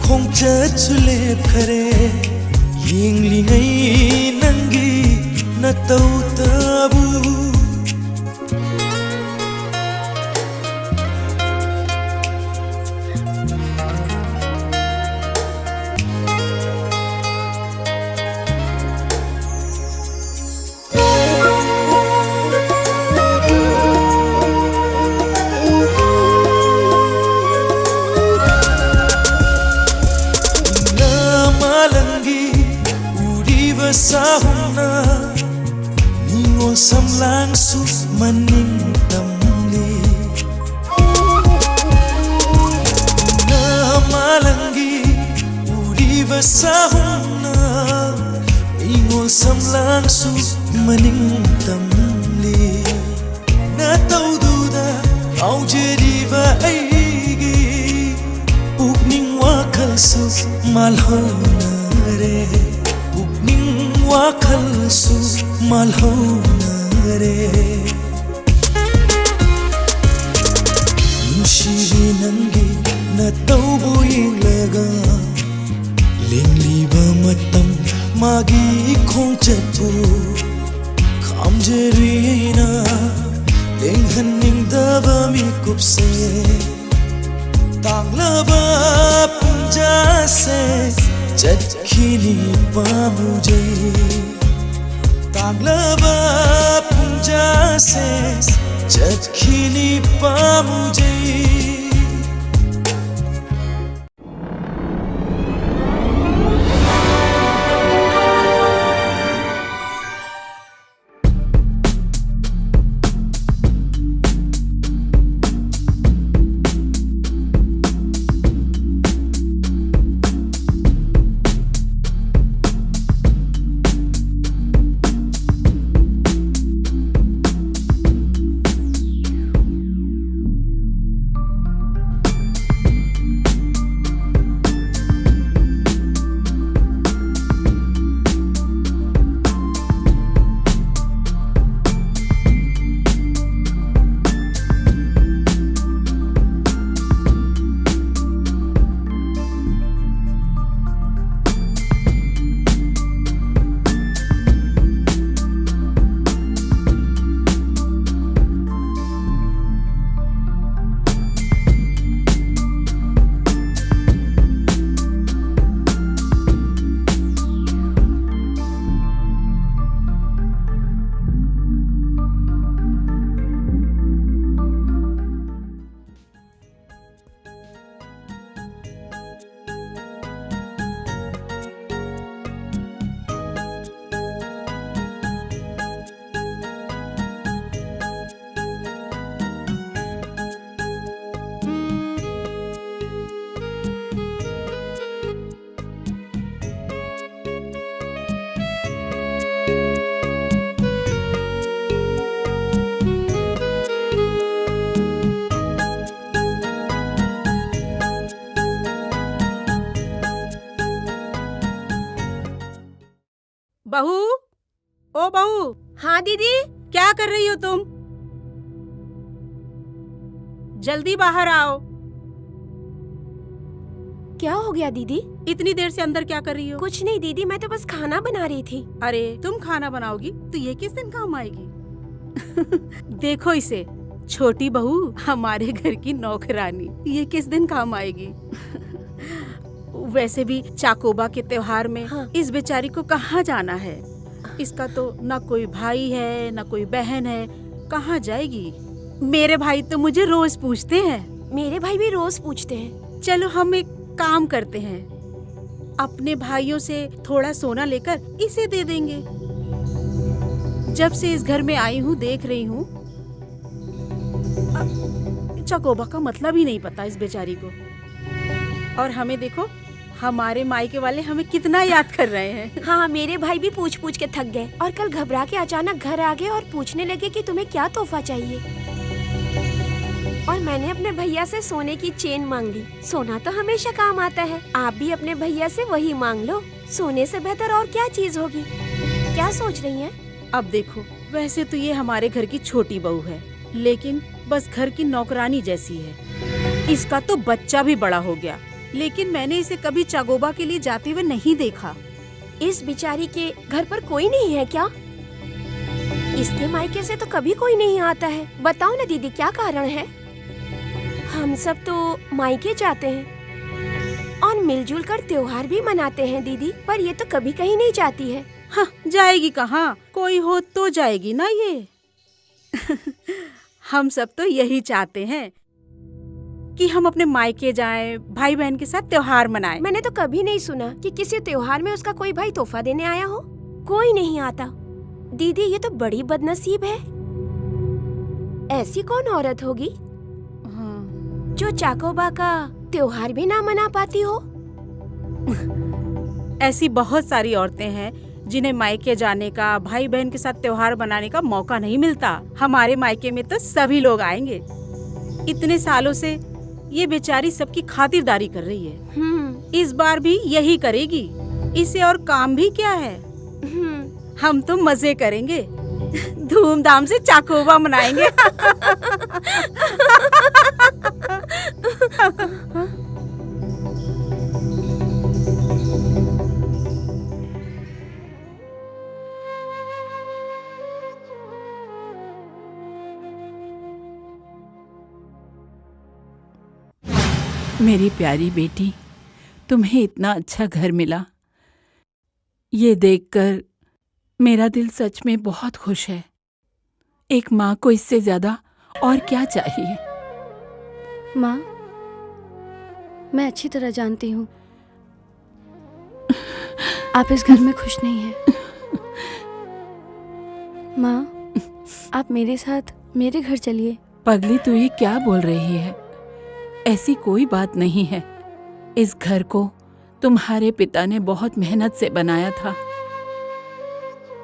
ꯈꯣꯡꯆꯠꯁꯨ ꯂꯦꯞꯈꯔꯦ, ꯌꯦꯡꯂꯤꯉꯩ ꯅꯪꯒꯤ ꯅꯇꯧꯇꯕꯨ꯫ ꯅꯃꯥꯂꯪꯒꯤ ꯎꯔꯤꯕ ꯁꯥꯍꯨꯝꯅ ꯅꯤꯉꯣꯜ ꯁꯝꯂꯥꯡꯁꯨ ꯃꯅꯤꯡ ꯇꯝꯂꯤ꯫ ꯅꯃꯥꯂꯪꯒꯤ ꯎꯔꯤꯕ ꯁꯥꯍꯨꯝꯅ ꯅꯤꯉꯣꯜ ꯁꯝꯂꯥꯡꯁꯨ ꯃꯅꯤꯡ ꯇꯝꯂꯤ꯫ ꯅꯇꯧꯗꯨꯗ ꯉꯥꯎꯖꯔꯤꯕ ꯑꯩꯒꯤ ꯄꯨꯛꯅꯤꯡ ꯋꯥꯈꯜꯁꯨ ꯃꯥꯜꯍꯧꯅꯔꯦ, ꯄꯨꯛꯅꯤꯡ ꯋꯥꯈꯜꯁꯨ ꯃꯥꯜꯍꯧꯅꯔꯦ꯫ ꯈꯣꯡꯆꯠꯄꯨ ꯈꯥꯝꯖꯔꯤꯅ ꯂꯦꯡꯍꯟꯅꯤꯡꯗꯕ ꯃꯤꯀꯨꯞꯁꯦ꯫ ꯇꯥꯡꯂꯕ ꯄꯨꯡꯖꯥꯁꯦ ꯆꯠꯈꯤꯅꯤ ꯄꯥꯝꯃꯨꯖꯩ꯫ ꯇꯥꯡꯂꯕ ꯄꯨꯡꯖꯥꯁꯦ ꯆꯠꯈꯤꯅꯤ ꯄꯥꯝꯃꯨꯖꯩ꯫ बहू, ओ बहू, हाँ दीदी। क्या कर रही हो तुम? जल्दी बाहर आओ। क्या हो गया दीदी? इतनी देर से अंदर क्या कर रही हो? कुछ नहीं दीदी, मैं तो बस खाना बना रही थी। अरे, तुम खाना बनाओगी तो ये किस दिन काम आएगी? देखो इसे, छोटी बहू, हमारे घर की नौकरानी, ये किस दिन काम आएगी? वैसे भी चाकोबा के त्योहार में हाँ। इस बेचारी को कहाँ जाना है? इसका तो ना कोई भाई है, ना कोई बहन है, कहाँ जाएगी? मेरे भाई तो मुझे रोज पूछते हैं। मेरे भाई भी रोज पूछते हैं। चलो, हम एक काम करते हैं, अपने भाइयों से थोड़ा सोना लेकर इसे दे देंगे। जब से इस घर में आई हूँ, देख रही हूँ, अ, चकोबा का मतलब ही नहीं पता इस बेचारी को। और हमें देखो, हमारे मायके वाले हमें कितना याद कर रहे हैं। हाँ, मेरे भाई भी पूछ पूछ के थक गए और कल घबरा के अचानक घर आ गए और पूछने लगे कि तुम्हें क्या तोहफा चाहिए। और मैंने अपने भैया से सोने की चेन मांग ली। सोना तो हमेशा काम आता है, आप भी अपने भैया से वही मांग लो। सोने से बेहतर और क्या चीज होगी? क्या सोच रही हैं? अब देखो, वैसे तो ये हमारे घर की छोटी बहू है, लेकिन बस घर की नौकरानी जैसी है। इसका तो बच्चा भी बड़ा हो गया, लेकिन मैंने इसे कभी चाकोबा के लिए जाते हुए नहीं देखा। इस बेचारी के घर पर कोई नहीं है क्या? इसके मायके से तो कभी कोई नहीं आता है। बताओ ना दीदी, क्या कारण है? हम सब तो मायके जाते हैं और मिलजुल कर त्योहार भी मनाते हैं दीदी, पर ये तो कभी कहीं नहीं जाती है। हाँ, जाएगी कहाँ? कोई हो तो जाएगी ना ये। हम सब तो यही चाहते हैं कि हम अपने मायके जाएं, भाई बहन के साथ त्योहार मनाएं। मैंने तो कभी नहीं सुना कि किसी त्योहार में उसका कोई भाई तोहफा देने आया हो। कोई नहीं आता। दीदी, ये तो बड़ी बदनसीब है। ऐसी कौन औरत होगी हाँ। जो चाकोबा का त्योहार भी ना मना पाती हो? ऐसी बहुत सारी औरतें हैं जिन्हें मायके जाने का, भाई बहन के साथ त्योहार मनाने का मौका नहीं मिलता। हमारे मायके में तो सभी लोग आएंगे। इतने सालों से ये बेचारी सबकी खातिरदारी कर रही है। हम्म। इस बार भी यही करेगी। इसे और काम भी क्या है? हम्म। हम तो मजे करेंगे, धूमधाम से चाकोबा मनाएंगे। मेरी प्यारी बेटी, तुम्हें इतना अच्छा घर मिला। ये देखकर मेरा दिल सच में बहुत खुश है। एक माँ को इससे ज्यादा और क्या चाहिए? माँ, मैं अच्छी तरह जानती हूँ आप इस घर में खुश नहीं हैं। माँ, आप मेरे साथ मेरे घर चलिए। पगली, तू ये क्या बोल रही है? ऐसी कोई बात नहीं है। इस घर को तुम्हारे पिता ने बहुत मेहनत से बनाया था।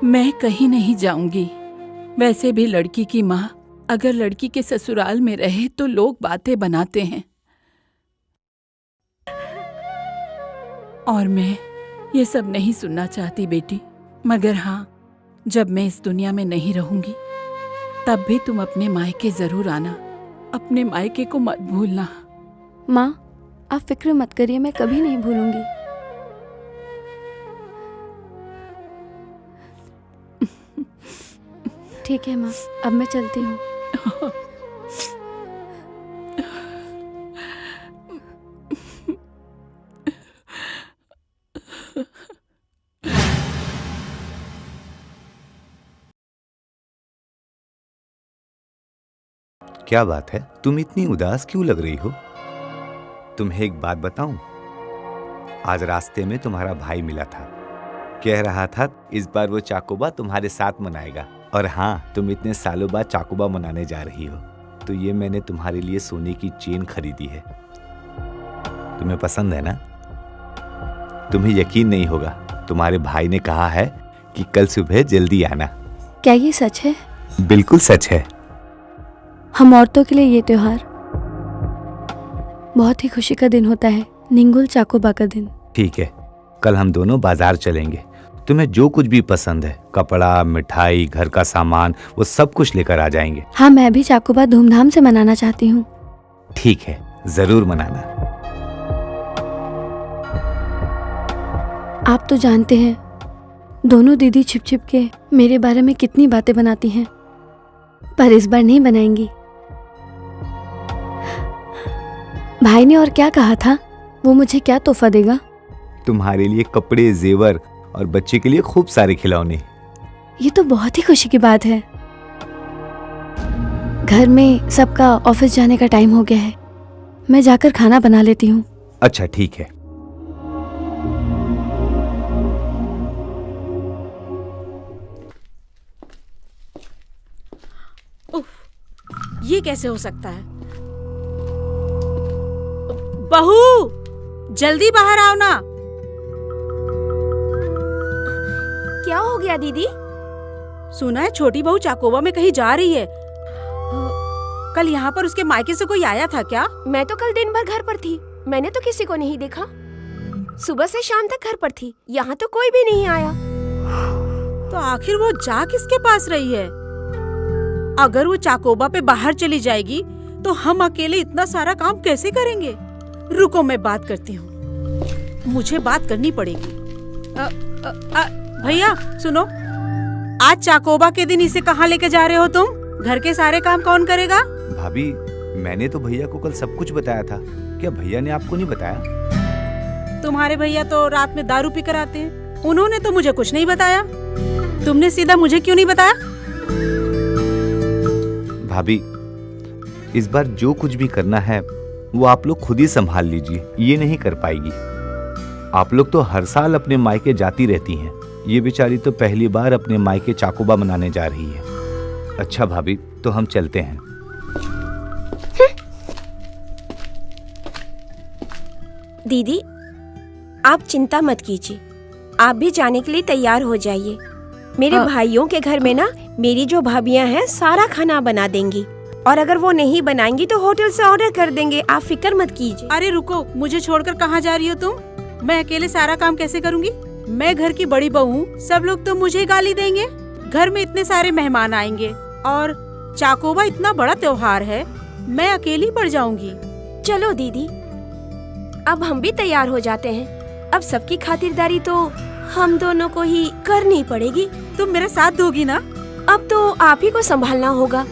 मैं कहीं नहीं जाऊंगी। वैसे भी लड़की की माँ अगर लड़की के ससुराल में रहे तो लोग बातें बनाते हैं। और मैं ये सब नहीं सुनना चाहती बेटी, मगर हाँ, जब मैं इस दुनिया में नहीं रहूंगी तब भी तुम अपने मायके जरूर आना। अपने मायके को मत भूलना। माँ, आप फिक्र मत करिए, मैं कभी नहीं भूलूंगी। ठीक है माँ, अब मैं चलती हूँ। क्या बात है, तुम इतनी उदास क्यों लग रही हो? तुम्हें एक बात बताऊं, आज रास्ते में तुम्हारा भाई मिला था, कह रहा था इस बार वो चाकोबा तुम्हारे साथ मनाएगा। और हाँ, तुम इतने सालों बाद चाकोबा मनाने जा रही हो, तो ये मैंने तुम्हारे लिए सोने की चेन खरीदी है। तुम्हें पसंद है ना? तुम्हें यकीन नहीं होगा, तुम्हारे भाई ने कहा है कि कल सुबह जल्दी आना। क्या ये सच है? बिल्कुल सच है। हम औरतों के लिए ये त्योहार बहुत ही खुशी का दिन होता है, निंगुल चाकोबा का दिन। ठीक है, कल हम दोनों बाजार चलेंगे। तुम्हें जो कुछ भी पसंद है, कपड़ा, मिठाई, घर का सामान, वो सब कुछ लेकर आ जाएंगे। हाँ, मैं भी चाकोबा धूमधाम से मनाना चाहती हूँ। ठीक है, जरूर मनाना। आप तो जानते हैं, दोनों दीदी छिप छिप के मेरे बारे में कितनी बातें बनाती हैं, पर इस बार नहीं बनाएंगी। भाई ने और क्या कहा था? वो मुझे क्या तोहफा देगा? तुम्हारे लिए कपड़े, जेवर और बच्चे के लिए खूब सारे खिलौने। ये तो बहुत ही खुशी की बात है। घर में सबका ऑफिस जाने का टाइम हो गया है, मैं जाकर खाना बना लेती हूँ। अच्छा, ठीक है। उफ, ये कैसे हो सकता है? बहू, जल्दी बाहर आओ ना। क्या हो गया दीदी? सुना है छोटी बहू चाकोबा में कहीं जा रही है। कल यहाँ पर उसके मायके से कोई आया था क्या? मैं तो कल दिन भर घर पर थी, मैंने तो किसी को नहीं देखा। सुबह से शाम तक घर पर थी, यहाँ तो कोई भी नहीं आया। तो आखिर वो जा किसके पास रही है? अगर वो चाकोबा पे बाहर चली जाएगी तो हम अकेले इतना सारा काम कैसे करेंगे? रुको, मैं बात करती हूँ, मुझे बात करनी पड़ेगी। अ, अ, अ, भैया सुनो, आज चाकोबा के दिन इसे कहाँ लेके जा रहे हो तुम? घर के सारे काम कौन करेगा? भाभी, मैंने तो भैया को कल सब कुछ बताया था। क्या भैया ने आपको नहीं बताया? तुम्हारे भैया तो रात में दारू पीकर आते हैं, उन्होंने तो मुझे कुछ नहीं बताया। तुमने सीधा मुझे क्यों नहीं बताया? भाभी, इस बार जो कुछ भी करना है वो आप लोग खुद ही संभाल लीजिए, ये नहीं कर पाएगी। आप लोग तो हर साल अपने मायके जाती रहती हैं, ये बेचारी तो पहली बार अपने मायके चाकोबा मनाने जा रही है। अच्छा भाभी, तो हम चलते हैं। दीदी, आप चिंता मत कीजिए, आप भी जाने के लिए तैयार हो जाइए। मेरे हाँ। भाइयों के घर में ना मेरी जो भाभियां हैं सारा खाना बना देंगी, और अगर वो नहीं बनाएंगी तो होटल से ऑर्डर कर देंगे। आप फिक्र मत कीजिए। अरे रुको, मुझे छोड़कर कहाँ जा रही हो तुम? मैं अकेले सारा काम कैसे करूंगी? मैं घर की बड़ी बहू हूँ, सब लोग तो मुझे गाली देंगे। घर में इतने सारे मेहमान आएंगे और चाकोबा इतना बड़ा त्योहार है, मैं अकेली पड़ जाऊंगी। चलो दीदी, अब हम भी तैयार हो जाते हैं। अब सबकी खातिरदारी तो हम दोनों को ही करनी पड़ेगी। तुम मेरा साथ दोगी ना? अब तो आप ही को संभालना होगा।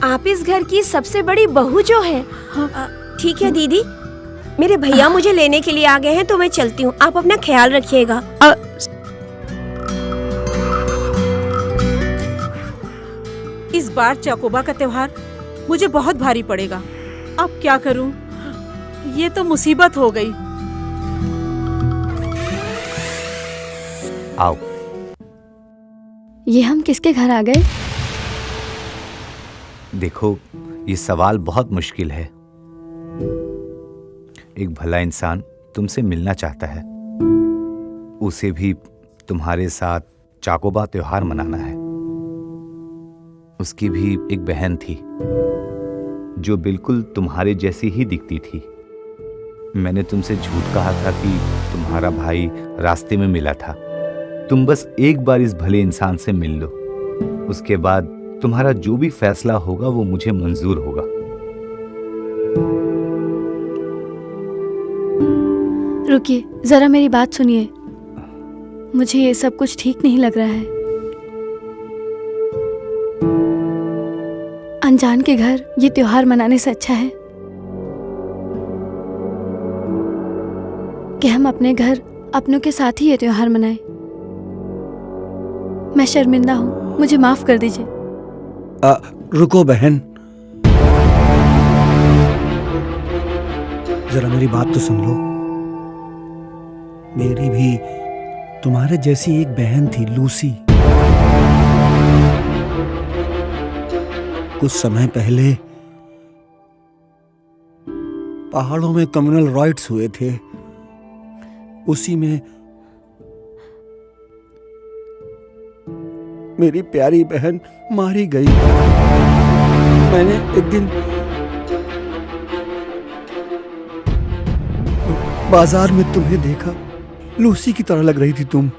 आप इस घर की सबसे बड़ी बहू जो है। हाँ। अ, ठीक है दीदी, मेरे भैया मुझे लेने के लिए आ गए हैं, तो मैं चलती हूँ। आप अपना ख्याल रखिएगा। अ, इस बार चाकोबा का त्योहार मुझे बहुत भारी पड़ेगा। अब क्या करूं? ये तो मुसीबत हो गई। आओ। ये हम किसके घर आ गए? देखो, ये सवाल बहुत मुश्किल है। एक भला इंसान तुमसे मिलना चाहता है। उसे भी तुम्हारे साथ चाकोबा त्योहार मनाना है। उसकी भी एक बहन थी जो बिल्कुल तुम्हारे जैसी ही दिखती थी। मैंने तुमसे झूठ कहा था कि तुम्हारा भाई रास्ते में मिला था। तुम बस एक बार इस भले इंसान से मिल लो, उसके बाद तुम्हारा जो भी फैसला होगा वो मुझे मंजूर होगा। रुकिए, जरा मेरी बात सुनिए। मुझे ये सब कुछ ठीक नहीं लग रहा है। अनजान के घर ये त्योहार मनाने से अच्छा है कि हम अपने घर अपनों के साथ ही ये त्योहार मनाएं। मैं शर्मिंदा हूँ, मुझे माफ कर दीजिए। आ, रुको बहन, जरा मेरी बात तो सुन लो। मेरी भी तुम्हारे जैसी एक बहन थी, लूसी। कुछ समय पहले पहाड़ों में कम्युनल राइट्स हुए थे, उसी में मेरी प्यारी बहन मारी गई। मैंने एक दिन बाजार में तुम्हें देखा, लूसी की तरह लग रही थी तुम।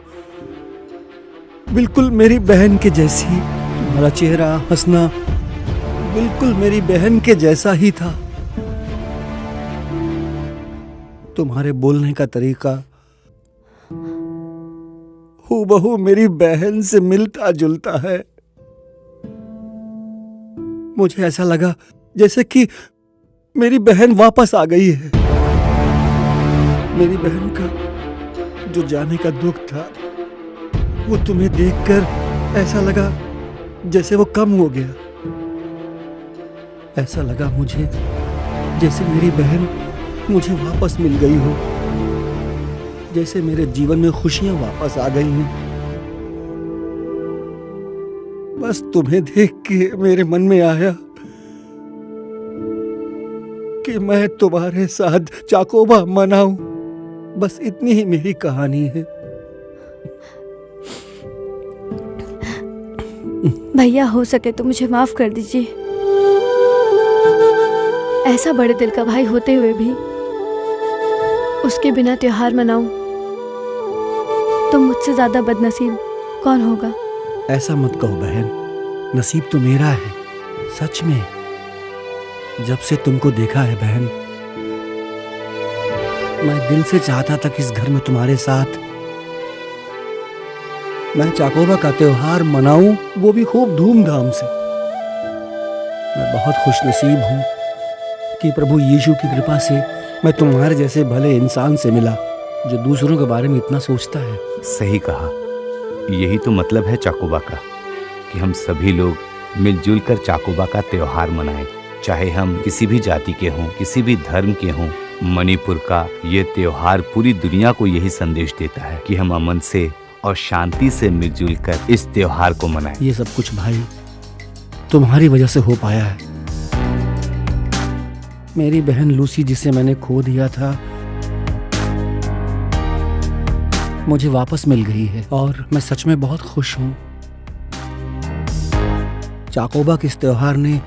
बिल्कुल मेरी बहन के जैसी, तुम्हारा चेहरा, हंसना बिल्कुल मेरी बहन के जैसा ही था। तुम्हारे बोलने का तरीका हूबहू मेरी बहन से मिलता जुलता है। मुझे ऐसा लगा जैसे कि मेरी बहन वापस आ गई है। मेरी बहन का जो जाने का दुख था, वो तुम्हें देखकर ऐसा लगा जैसे वो कम हो गया। ऐसा लगा मुझे जैसे मेरी बहन मुझे वापस मिल गई हो, जैसे मेरे जीवन में खुशियां वापस आ गई हैं। बस तुम्हें देख के मेरे मन में आया कि मैं तुम्हारे साथ चाकोबा मनाऊं। बस इतनी ही मेरी कहानी है। भैया, हो सके तो मुझे माफ कर दीजिए। ऐसा बड़े दिल का भाई होते हुए भी उसके बिना त्योहार मनाऊं। तुम मुझसे ज्यादा बदनसीब कौन होगा? ऐसा मत कहो बहन, नसीब तो मेरा है सच में। जब से तुमको देखा है बहन, मैं दिल से चाहता था कि इस घर में तुम्हारे साथ मैं चाकोबा का त्योहार मनाऊं, वो भी खूब धूमधाम से। मैं बहुत खुशनसीब हूं कि प्रभु यीशु की कृपा से मैं तुम्हारे जैसे भले इंसान से मिला, जो दूसरों के बारे में इतना सोचता है। सही कहा। यही तो मतलब है चाकोबा का, कि हम सभी लोग मिलजुल कर चाकोबा का त्योहार मनाएं। चाहे हम किसी भी जाति के हों, किसी भी धर्म के हों, मणिपुर का ये त्योहार पूरी दुनिया को यही संदेश देता है कि हम अमन से और शांति से मिलजुल कर इस त्योहार को मनाएं। ये सब कुछ भाई तुम्हारी वजह से हो पाया है। मेरी बहन लूसी, जिसे मैंने खो दिया था, मुझे वापस मिल गई है और मैं सच में बहुत खुश हूँ। चाकोबा के इस त्योहार ने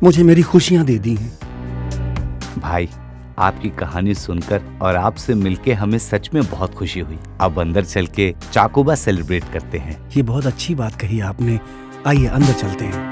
मुझे मेरी खुशियां दे दी हैं। भाई, आपकी कहानी सुनकर और आपसे मिलके हमें सच में बहुत खुशी हुई। अब अंदर चल के चाकोबा सेलिब्रेट करते हैं। ये बहुत अच्छी बात कही आपने। आइए, अंदर चलते हैं।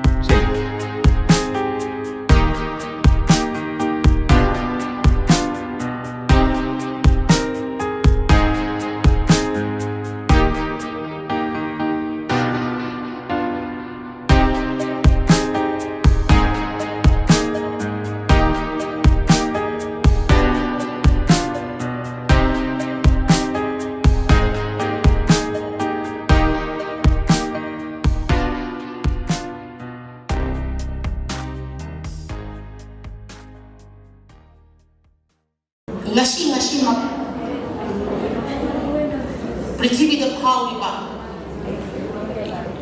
ꯉꯁꯤ ꯉꯁꯤꯃꯛ ꯄ꯭ꯔꯤꯊꯤꯕꯤꯗ ꯐꯥꯎꯔꯤꯕ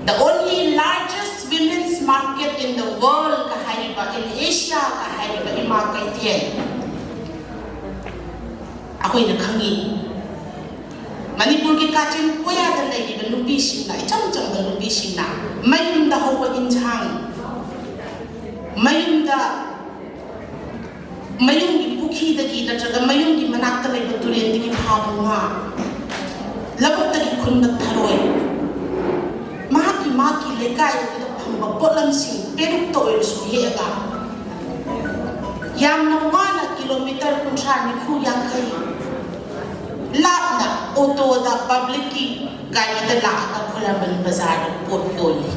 the only largest women's market in the world ꯀ ꯍꯥꯏꯔꯤꯕ, in Asia ꯀ ꯍꯥꯏꯔꯤꯕ ꯏꯃꯥ ꯀꯩꯊꯦꯜ ꯑꯩꯈꯣꯏꯅ ꯈꯪꯉꯤ꯫ ꯃꯅꯤꯄꯨꯔꯒꯤ ꯀꯥꯆꯤꯟ ꯀꯣꯌꯥꯗ ꯂꯩꯔꯤꯕ ꯅꯨꯄꯤꯁꯤꯡꯅ, ꯏꯆꯝ ꯆꯝꯕ ꯅꯨꯄꯤꯁꯤꯡꯅ ꯃꯌꯨꯝꯗ ꯍꯧꯕ ꯏꯟꯁꯥꯡ, ꯃꯌꯨꯝꯗ, ꯃꯌꯨꯝꯒꯤ ꯄꯨꯈ꯭ꯔꯤꯗꯒꯤ ꯅꯠꯇ꯭ꯔꯒ ꯃꯌꯨꯝꯒꯤ ꯃꯅꯥꯛꯇ ꯂꯩꯕ ꯇꯨꯔꯦꯜꯗꯒꯤ ꯐꯥꯕ ꯉꯥ, ꯂꯧꯕꯨꯛꯇꯒꯤ ꯈꯨꯟꯕ ꯊꯔꯣꯏ, ꯃꯍꯥꯛꯀꯤ, ꯃꯍꯥꯛꯀꯤ ꯂꯩꯀꯥꯏ ꯑꯗꯨꯗ ꯐꯪꯕ ꯄꯣꯠꯂꯝꯁꯤꯡ, ꯄꯦꯔꯨꯛꯇ ꯑꯣꯏꯔꯁꯨ ꯍꯦꯛꯑꯒ, ꯌꯥꯝꯅ ꯋꯥꯅ ꯀꯤꯂꯣꯃꯤꯇꯔ ꯀꯨꯟꯊ꯭ꯔꯥ, ꯅꯤꯐꯨ, ꯌꯥꯡꯈꯩ ꯂꯥꯞꯅ ꯑꯣꯇꯣꯗ, ꯄꯕ꯭ꯂꯤꯛꯀꯤ ꯒꯥꯔꯤꯗ ꯂꯥꯛꯑꯒ ꯈꯨꯔꯥꯝꯕꯟ ꯕꯖꯥꯔꯗ ꯄꯣꯠ ꯌꯣꯜꯂꯤ꯫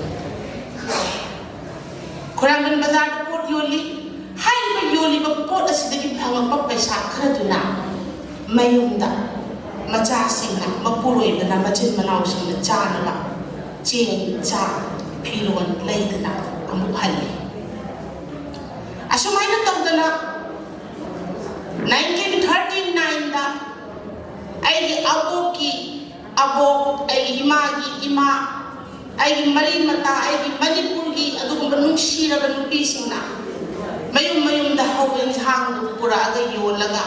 ꯈꯨꯔꯥꯝꯕꯟ ꯕꯖꯥꯔꯗ ꯄꯣꯠ ꯌꯣꯜꯂꯤ꯫ ꯍꯥꯏꯔꯤꯕ ꯌꯣꯜꯂꯤꯕ ꯄꯣꯠ ꯑꯁꯤꯗꯒꯤ ꯐꯪꯉꯛꯄ ꯄꯩꯁꯥ ꯈꯔꯗꯨꯅ ꯃꯌꯨꯝꯗ ꯃꯆꯥꯁꯤꯡꯅ, ꯃꯄꯨꯔꯣꯏꯕꯅ, ꯃꯆꯤꯟ ꯃꯅꯥꯎꯁꯤꯡꯅ ꯆꯥꯅꯕ ꯆꯦꯡ, ꯆꯥꯛ, ꯐꯤꯔꯣꯜ ꯂꯩꯗꯅ ꯑꯃꯨꯛ ꯍꯜꯂꯤ꯫ ꯑꯁꯨꯃꯥꯏꯅ ꯇꯧꯗꯅ nineteen thirty nineꯗ ꯑꯩꯒꯤ ꯑꯕꯣꯛꯀꯤ ꯑꯕꯣꯛ, ꯑꯩꯒꯤ ꯏꯃꯥꯒꯤ ꯏꯃꯥ, ꯑꯩꯒꯤ ꯃꯔꯤ ꯃꯇꯥ, ꯑꯩꯒꯤ ꯃꯅꯤꯄꯨꯔꯒꯤ ꯑꯗꯨꯒꯨꯝꯕ ꯅꯨꯡꯁꯤꯔꯕ ꯅꯨꯄꯤꯁꯤꯡꯅ ꯃꯌꯨꯝ ꯃꯌꯨꯝꯗ ꯍꯧꯕ ꯏꯟꯁꯥꯡꯗꯨ ꯄꯨꯔꯛꯑꯒ ꯌꯣꯜꯂꯒ,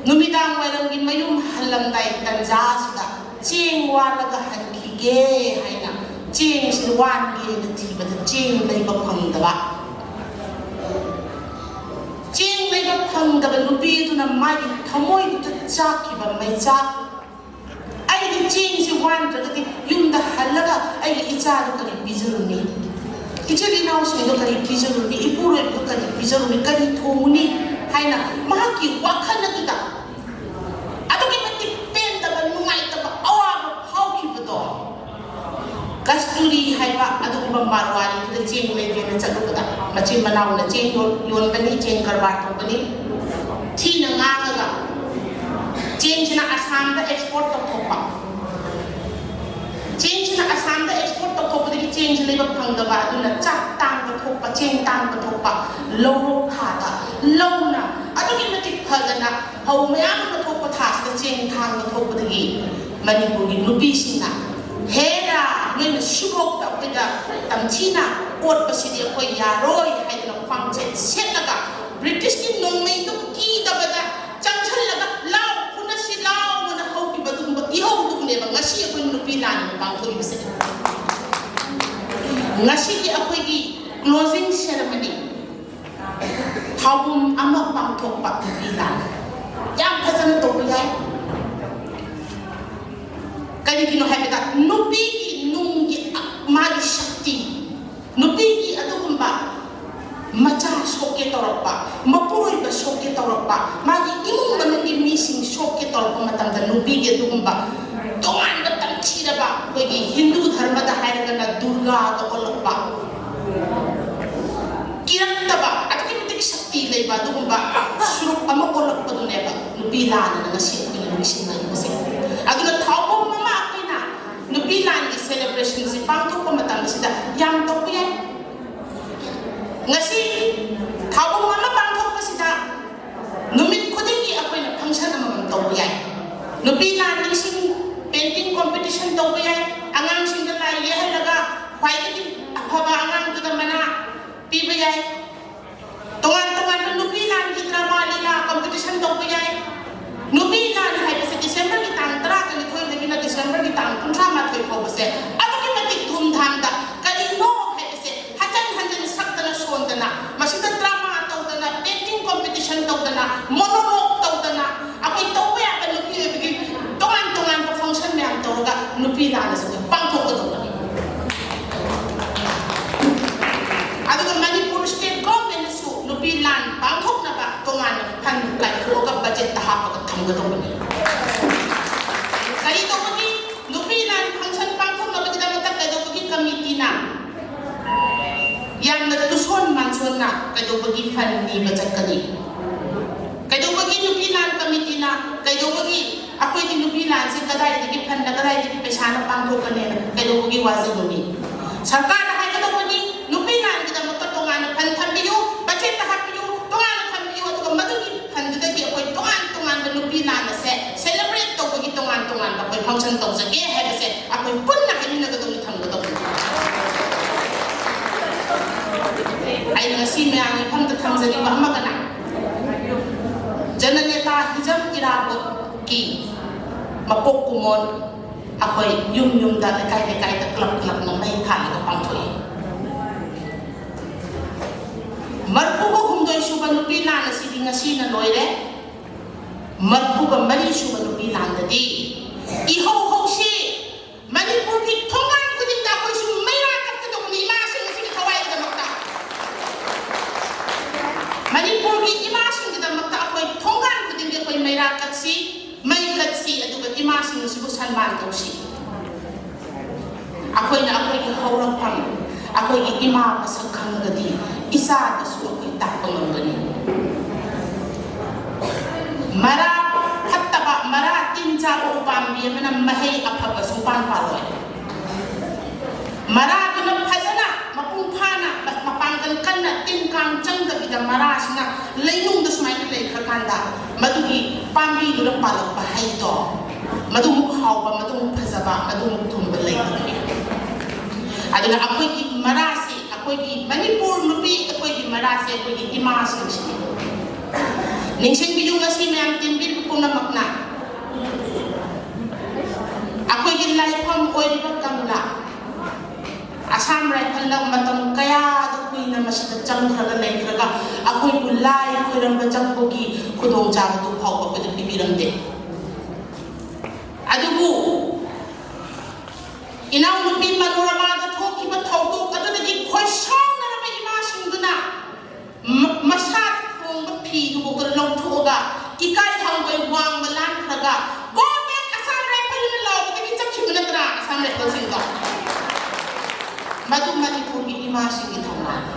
ꯅꯨꯃꯤꯗꯥꯡ ꯋꯥꯏꯔꯝꯒꯤ ꯃꯌꯨꯝ ꯍꯜꯂꯝꯗꯥꯏ ꯇꯟꯖꯥꯁꯤꯗ ꯆꯦꯡ ꯋꯥꯜꯂꯒ ꯍꯟꯈꯤꯒꯦ ꯍꯥꯏꯅ ꯆꯦꯡꯁꯤ ꯋꯥꯟꯒꯦꯅ ꯊꯤꯕꯗ ꯆꯦꯡ ꯂꯩꯕ ꯐꯪꯗꯕ꯫ ꯆꯦꯡ ꯂꯩꯕ ꯐꯪꯗꯕ ꯅꯨꯄꯤ ꯑꯗꯨꯅ ꯃꯥꯒꯤ ꯊꯃꯣꯏꯗꯨꯗ ꯆꯥꯛꯈꯤꯕ ꯃꯩꯆꯥꯛ, "ꯑꯩꯗꯤ ꯆꯦꯡꯁꯤ ꯋꯥꯟꯗ꯭ꯔꯒꯗꯤ ꯌꯨꯝꯗ ꯍꯜꯂꯒ ꯑꯩꯒꯤ ꯏꯆꯥꯗꯨ ꯀꯔꯤ ꯄꯤꯖꯔꯨꯅꯤ? ꯏꯆꯤꯜ ꯏꯅꯥꯎꯁꯤꯡꯗꯣ ꯀꯔꯤ ꯄꯤꯖꯔꯨꯅꯤ? ꯏꯄꯨꯔꯣꯏꯕꯗꯣ ꯀꯔꯤ ꯄꯤꯖꯔꯨꯅꯤ? ꯀꯔꯤ ꯊꯣꯡꯉꯨꯅꯤ?" ꯍꯥꯏꯅ ꯃꯍꯥꯛꯀꯤ ꯋꯥꯈꯜ ꯑꯗꯨꯗ ꯑꯗꯨꯛꯀꯤ ꯃꯇꯤꯛ ꯄꯦꯟꯗꯕ, ꯅꯨꯡꯉꯥꯏꯇꯕ, ꯑꯋꯥꯕ ꯐꯥꯎꯈꯤꯕꯗꯣ꯫ ꯀꯁꯇꯨꯔꯤ ꯍꯥꯏꯕ ꯑꯗꯨꯒꯨꯝꯕ ꯃꯥꯔꯋꯥꯔꯤꯗꯨꯗ ꯆꯦꯡ ꯂꯩꯒꯦꯅ ꯆꯠꯂꯨꯕꯗ, ꯃꯆꯤꯟ ꯃꯅꯥꯎꯅ ꯆꯦꯡ ꯌꯣꯟ-, ꯌꯣꯟꯕꯅꯤ, ꯆꯦꯡ ꯀꯔꯕꯥꯔ ꯇꯧꯕꯅꯤ, ꯊꯤꯅ ꯉꯥꯡꯉꯒ ꯆꯦꯡꯁꯤꯅ ꯑꯁꯥꯝꯗ ꯑꯦꯛꯁꯄꯣꯔꯠ ꯇꯧꯊꯣꯛꯄ, ꯆꯦꯡꯁꯤꯅ ꯑꯁꯥꯝꯗ ꯑꯦꯛꯁꯄꯣꯔꯠ ꯇꯧꯊꯣꯛꯄꯗꯒꯤ ꯆꯦꯡꯁꯤ ꯂꯩꯕ ꯐꯪꯗꯕ, ꯑꯗꯨꯅ ꯆꯥꯛ ꯇꯥꯡꯕ ꯊꯣꯛꯄ, ꯆꯦꯡ ꯇꯥꯡꯕ ꯊꯣꯛꯄ, ꯂꯧꯔꯣꯛ ꯊꯥꯗ ꯂꯧꯅ ꯑꯗꯨꯛꯀꯤ ꯃꯇꯤꯛ ꯐꯗꯅ ꯐꯧ ꯃꯌꯥꯝ ꯑꯃ ꯊꯣꯛꯄ ꯊꯥꯁꯤꯗ ꯆꯦꯡ ꯊꯥꯡꯕ ꯊꯣꯛꯄꯗꯒꯤ ꯃꯅꯤꯄꯨꯔꯒꯤ ꯅꯨꯄꯤꯁꯤꯡꯅ ꯍꯦꯔꯥ ꯅꯣꯏꯅ ꯁꯤꯐꯥꯎꯗ ꯑꯩꯈꯣꯏꯗ ꯇꯝꯊꯤꯅ ꯑꯣꯠꯄꯁꯤꯗꯤ ꯑꯩꯈꯣꯏ ꯌꯥꯔꯣꯏ ꯍꯥꯏꯗꯅ ꯈ꯭ꯋꯥꯡꯆꯦꯠ ꯁꯦꯠꯂꯒ ꯕ꯭ꯔꯤꯇꯤꯁꯀꯤ ꯅꯣꯡꯃꯩꯗꯨ ꯀꯤꯗꯕꯗ ꯆꯪꯁꯤꯜꯂꯒ ꯂꯥꯎ ꯐꯨꯅꯁꯤ ꯂꯥꯎꯅ ꯍꯧꯈꯤꯕ ꯑꯗꯨꯒꯨꯝꯕ ꯏꯍꯧꯗꯨꯅꯦꯕ ꯉꯁꯤ ꯑꯩꯈꯣꯏ ꯅꯨꯄꯤ ꯂꯥꯟ ꯄꯥꯡꯊꯣꯛꯏꯕꯁꯦ꯫ ꯉꯁꯤꯒꯤ ꯑꯩꯈꯣꯏꯒꯤ closing ceremony ꯊꯧꯕꯨꯝ ꯑꯃ ꯄꯥꯡꯊꯣꯛꯄ ꯅꯨꯄꯤ ꯂꯥꯟ ꯌꯥꯝ ꯐꯖꯅ ꯇꯧꯕ ꯌꯥꯏ꯫ ꯀꯔꯤꯒꯤꯅꯣ ꯍꯥꯏꯕꯗ ꯅꯨꯄꯤꯒꯤ ꯅꯨꯡꯒꯤ ꯃꯥꯒꯤ ꯁꯛꯇꯤ, ꯅꯨꯄꯤꯒꯤ ꯑꯗꯨꯒꯨꯝꯕ ꯃꯆꯥ ꯁꯣꯛꯀꯦ ꯇꯧꯔꯛꯄ, ꯃꯄꯨꯔꯣꯏꯕ ꯁꯣꯛꯀꯦ ꯇꯧꯔꯛꯄ, ꯃꯥꯒꯤ ꯏꯃꯨꯡ ꯃꯅꯨꯡꯒꯤ ꯃꯤꯁꯤꯡ ꯁꯣꯛꯀꯦ ꯇꯧꯔꯛꯄ ꯃꯇꯝꯗ ꯅꯨꯄꯤꯒꯤ ꯑꯗꯨꯒꯨꯝꯕ ꯇꯣꯉꯥꯟꯕ ꯇꯝꯊꯤꯔꯕ ꯑꯩꯈꯣꯏꯒꯤ ꯍꯤꯟꯗꯨ ꯙꯔꯃꯗ ꯍꯥꯏꯔꯒꯅ ꯗꯨꯔꯒꯥꯒ ꯑꯣꯜꯂꯛꯄ, ꯀꯤꯔꯛꯇꯕ ꯑꯗꯨꯛꯀꯤ ꯃꯇꯤꯛ ꯁꯛꯇꯤ ꯂꯩꯕ ꯑꯗꯨꯒꯨꯝꯕ ꯁꯨꯔꯨꯞ ꯑꯃ ꯑꯣꯜꯂꯛꯄꯗꯨꯅꯦꯕ ꯅꯨꯄꯤ ꯂꯥꯟꯅ ꯉꯁꯤ ꯑꯩꯈꯣꯏꯅ ꯅꯤꯡꯁꯤꯡꯅꯔꯤꯕꯁꯦ꯫ ꯑꯗꯨꯅ ꯊꯧꯕꯨꯝ ꯑꯃ ꯑꯩꯈꯣꯏꯅ ꯅꯨꯄꯤ ꯂꯥꯟꯒꯤ celebrationꯁꯤ ꯄꯥꯡꯊꯣꯛꯄ ꯃꯇꯝꯁꯤꯗ ꯌꯥꯝ ꯇꯧꯕ ꯌꯥꯏ꯫ ꯉꯁꯤ ꯊꯧꯕꯨꯝ ꯑꯃ ꯄꯥꯡꯊꯣꯛꯄꯁꯤꯗ ꯅꯨꯃꯤꯠ ꯈꯨꯗꯤꯡꯒꯤ ꯑꯩꯈꯣꯏꯅ function ꯑꯃꯃꯝ ꯇꯧꯕ ꯌꯥꯏ꯫ ꯅꯨꯄꯤ ꯂꯥꯟ ꯅꯤꯡꯁꯤꯡ painting competition ꯇꯧꯕ ꯌꯥꯏ꯫ ꯑꯉꯥꯡꯁꯤꯡꯗ ꯂꯥꯏ ꯌꯦꯛꯍꯜꯂꯒ ꯈ꯭ꯋꯥꯏꯗꯒꯤ ꯑꯐꯕ ꯑꯉꯥꯡꯗꯨꯗ ꯃꯅꯥ ꯄꯤꯕ ꯌꯥꯏ꯫ ꯇꯣꯉꯥꯟ ꯇꯣꯉꯥꯟꯕ ꯅꯨꯄꯤ ꯂꯥꯟꯒꯤ drama ꯂꯤꯂꯥ competition ꯇꯧꯕ ꯌꯥꯏ꯫ ꯅꯨꯄꯤ ꯂꯥꯟ ꯍꯥꯏꯕꯁꯦ Decemberꯒꯤ ꯇꯥꯡ ꯇꯔꯥꯒ ꯅꯤꯊꯣꯏꯗꯒꯤꯅ Decemberꯒꯤ ꯇꯥꯡ ꯀꯨꯟꯊ꯭ꯔꯥ ꯃꯥꯊꯣꯏ ꯐꯥꯎꯕꯁꯦ ꯑꯗꯨꯛꯀꯤ ꯃꯇꯤꯛ ꯊꯨꯝ ꯊꯥꯡꯗ ꯀꯔꯤꯅꯣ ꯍꯥꯏꯕꯁꯦ ꯍꯟꯖꯟ ꯍꯟꯖꯟ ꯁꯛꯇꯅ ꯁꯣꯟꯗꯅ ꯃꯁꯤꯗ drama ꯇꯧꯗꯅ painting competition ꯇꯧꯗꯅ monologue ꯇꯧꯗꯅ ꯑꯩꯈꯣꯏ ꯇꯧꯕ ꯌꯥꯕ ꯅꯨꯄꯤ ꯑꯣꯏꯕꯒꯤ ꯇꯣꯉꯥꯟ ꯇꯣꯉꯥꯟꯕ function ꯃꯌꯥꯝ ꯇꯧꯔꯒ ꯅꯨꯄꯤ ꯂꯥꯟ ꯑꯁꯤ ꯑꯩꯈꯣꯏ ꯄꯥꯡꯊꯣꯛꯀꯗꯧꯕꯅꯤ꯫ ꯑꯗꯨꯒ ꯃꯅꯤꯄꯨꯔ state governmentꯅꯁꯨ ꯅꯨꯄꯤ ꯂꯥꯟ ꯄꯥꯡꯊꯣꯛꯅꯕ ꯇꯣꯉꯥꯟꯅ fund ꯀꯥꯏꯊꯣꯛꯑꯒ budgetꯇ ꯍꯥꯞꯄꯒ ꯊꯝꯒꯗꯧꯕꯅꯤ꯫ ꯀꯔꯤ ꯇꯧꯕꯒꯤ ꯅꯨꯄꯤ ꯂꯥꯟ function ꯄꯥꯡꯊꯣꯛꯅꯕꯒꯤꯗꯃꯛꯇ ꯀꯩꯗꯧꯕꯒꯤ committeeꯅ ꯌꯥꯝꯅ ꯇꯨꯁꯣꯟ ꯃꯥꯟꯁꯣꯟꯅ ꯀꯩꯗꯧꯕꯒꯤ fund ꯅꯤꯕ ꯆꯠꯀꯅꯤ? ꯀꯩꯗꯧꯕꯒꯤ ꯅꯨꯄꯤ ꯂꯥꯟ committeeꯅ ꯀꯩꯗꯧꯕꯒꯤ ꯑꯩꯈꯣꯏꯒꯤ ꯅꯨꯄꯤ ꯂꯥꯟꯁꯤ ꯀꯗꯥꯏꯗꯒꯤ fundꯅ ꯀꯗꯥꯏꯗꯒꯤ ꯄꯩꯁꯥꯅ ꯄꯥꯡꯊꯣꯛꯀꯅꯦꯅ ꯀꯩꯗꯧꯕꯒꯤ ꯋꯥꯖꯕꯅꯤ? ꯁꯔꯀꯥꯔꯅ ꯍꯥꯏꯒꯗꯧꯕꯅꯤ ꯅꯨꯄꯤ ꯂꯥꯟꯒꯤꯗꯃꯛꯇ ꯇꯣꯉꯥꯟꯅ fund ꯊꯝꯕꯤꯌꯨ, budgetꯇ ꯍꯥꯞꯄꯤꯌꯨ, ꯇꯣꯉꯥꯟꯅ ꯊꯝꯕꯤꯌꯨ, ꯑꯗꯨꯒ ꯃꯗꯨꯒꯤ fundꯗꯨꯗꯒꯤ ꯑꯩꯅ ꯉꯁꯤ ꯃꯌꯥꯝꯒꯤ ꯏꯐꯝꯗ ꯊꯝꯖꯔꯤꯕ ꯑꯃꯒꯅ ꯖꯅꯅꯦꯇꯥ ꯍꯤꯖꯝ ꯏꯔꯥꯕꯣꯠꯀꯤ ꯃꯄꯣꯛ ꯀꯨꯝꯑꯣꯟ ꯑꯩꯈꯣꯏ ꯌꯨꯝ ꯌꯨꯝꯗ, ꯂꯩꯀꯥꯏ ꯂꯩꯀꯥꯏꯗ, ꯀ꯭ꯂꯕ ꯀ꯭ꯂꯕꯅ ꯃꯩ ꯊꯥꯜꯂꯒ ꯄꯥꯡꯊꯣꯛꯏ꯫ ꯃꯔꯐꯨꯒ ꯍꯨꯝꯗꯣꯏ ꯁꯨꯕ ꯅꯨꯄꯤ ꯂꯥꯟ ꯑꯁꯤꯗꯤ ꯉꯁꯤꯅ ꯂꯣꯏꯔꯦ꯫ ꯃꯔꯐꯨꯒ ꯃꯔꯤ ꯁꯨꯕ ꯅꯨꯄꯤ ꯂꯥꯟꯗꯗꯤ ꯏꯍꯧ ꯍꯧꯁꯤ꯫ ꯃꯅꯤꯄꯨꯔꯒꯤ ꯊꯣꯡꯒꯥꯟ ꯈꯨꯗꯤꯡꯗ ꯑꯩꯈꯣꯏꯁꯨ ꯃꯩꯔꯥ ꯀꯠꯀꯗꯧꯕꯅꯤ ꯏꯃꯥꯁꯤꯡ ꯑꯁꯤꯒꯤ ꯊꯋꯥꯏꯒꯤꯗꯃꯛꯇ꯫ ꯃꯅꯤꯄꯨꯔꯒꯤ ꯏꯃꯥꯁꯤꯡꯒꯤꯗꯃꯛꯇ ꯑꯩꯈꯣꯏ ꯊꯣꯡꯒꯥꯟ ꯈꯨꯗꯤꯡꯒꯤ ꯑꯩꯈꯣꯏ ꯃꯩꯔꯥ ꯀꯠꯁꯤ, ꯃꯩ ꯀꯠꯁꯤ, ꯑꯗꯨꯒ ꯏꯃꯥꯁꯤꯡ ꯑꯁꯤꯕꯨ ꯁꯟꯃꯥꯟ ꯇꯧꯁꯤ꯫ ꯑꯩꯈꯣꯏꯅ ꯑꯩꯈꯣꯏꯒꯤ ꯍꯧꯔꯛꯐꯝ, ꯑꯩꯈꯣꯏꯒꯤ ꯏꯃꯥ ꯃꯁꯛ ꯈꯪꯉꯒꯗꯤ ꯏꯆꯥꯗꯁꯨ ꯑꯩꯈꯣꯏ ꯇꯥꯛꯄ ꯉꯝꯒꯅꯤ꯫ ꯃꯔꯥ ꯐꯠꯇꯕ, ꯃꯔꯥ ꯇꯤꯟ ꯆꯥꯕ ꯎꯄꯥꯝꯕꯤ ꯑꯃꯅ ꯃꯍꯩ ꯑꯐꯕ ꯁꯨꯡꯄꯥꯟ ꯄꯥꯜꯂꯣꯏ꯫ ꯃꯔꯥꯗꯨꯅ ꯐꯖꯅ ꯃꯄꯨꯡ ꯐꯥꯅ ꯃꯄꯥꯡꯒꯜ ꯀꯟꯅ ꯇꯤꯟ ꯀꯥꯡ ꯆꯪꯗꯕꯤꯗ ꯃꯔꯥꯁꯤꯅ ꯂꯩꯅꯨꯡꯗ ꯁꯨꯃꯥꯏꯅ ꯂꯩꯈ꯭ꯔꯀꯥꯟꯗ ꯃꯗꯨꯒꯤ ꯄꯥꯝꯕꯤꯗꯨꯅ ꯄꯥꯜꯂꯛꯄ ꯍꯩꯗꯣ ꯃꯗꯨꯃꯨꯛ ꯍꯥꯎꯕ, ꯃꯗꯨꯃꯨꯛ ꯐꯖꯕ, ꯃꯗꯨꯃꯨꯛ ꯊꯨꯝꯕ ꯂꯩꯇꯕꯅꯤ꯫ ꯑꯗꯨꯅ ꯑꯩꯈꯣꯏꯒꯤ ꯃꯔꯥꯁꯤ, ꯑꯩꯈꯣꯏꯒꯤ ꯃꯅꯤꯄꯨꯔ ꯅꯨꯄꯤ, ꯑꯩꯈꯣꯏꯒꯤ ꯃꯔꯥꯁꯦ ꯑꯩꯈꯣꯏꯒꯤ ꯏꯃꯥꯁꯤꯡꯁꯤꯅꯤ꯫ ꯅꯤꯡꯁꯤꯡꯕꯤꯌꯨ, ꯉꯁꯤ ꯃꯌꯥꯝ ꯇꯤꯟꯕꯤꯔꯤꯕ ꯄꯨꯝꯅꯃꯛꯅ ꯑꯩꯈꯣꯏꯒꯤ ꯂꯥꯏꯐꯝ ꯑꯣꯏꯔꯤꯕ ꯀꯪꯂꯥ, ꯑꯁꯥꯝ ꯔꯥꯏꯐꯜꯅ ꯃꯇꯝ ꯀꯌꯥꯗ ꯀꯨꯏꯅ ꯃꯁꯤꯗ ꯆꯪꯈ꯭ꯔꯒ ꯂꯩꯈ꯭ꯔꯒ ꯑꯩꯈꯣꯏꯕꯨ ꯂꯥꯏ ꯈꯣꯏꯔꯝꯕ ꯆꯪꯕꯒꯤ ꯈꯨꯗꯣꯡꯆꯥꯕꯗꯨ ꯐꯥꯎꯕ ꯑꯩꯈꯣꯏꯗ ꯄꯤꯕꯤꯔꯝꯗꯦ꯫ ꯑꯗꯨꯕꯨ ꯏꯅꯥꯎꯅꯨꯄꯤ ꯃꯅꯣꯔꯃꯥꯗ ꯊꯣꯛꯈꯤꯕ ꯊꯧꯗꯣꯛ ꯑꯗꯨꯗꯒꯤ ꯈꯣꯏꯁꯥꯎꯅꯔꯕ ꯏꯃꯥꯁꯤꯡꯗꯨꯅ ꯃ-, ꯃꯁꯥꯗ ꯊꯣꯡꯕ ꯐꯤꯗꯨꯐꯥꯎꯗ ꯂꯧꯊꯣꯛꯑꯒ ꯏꯀꯥꯏ ꯍꯪꯒꯣꯏ ꯋꯥꯡꯃ ꯂꯥꯟꯈ꯭ꯔꯒ "Go back Assam Rifle" ꯍꯥꯏꯅ ꯂꯥꯎꯕꯗꯒꯤ ꯆꯠꯈꯤꯕ ꯅꯠꯇ꯭ꯔꯥ ꯑꯁꯥꯝ ꯔꯥꯏꯐꯜꯁꯤꯡꯗꯣ? ꯃꯗꯨ ꯃꯅꯤꯄꯨꯔꯒꯤ ꯏꯃꯥꯁꯤꯡꯒꯤ ꯊꯧꯅꯥꯅꯤ꯫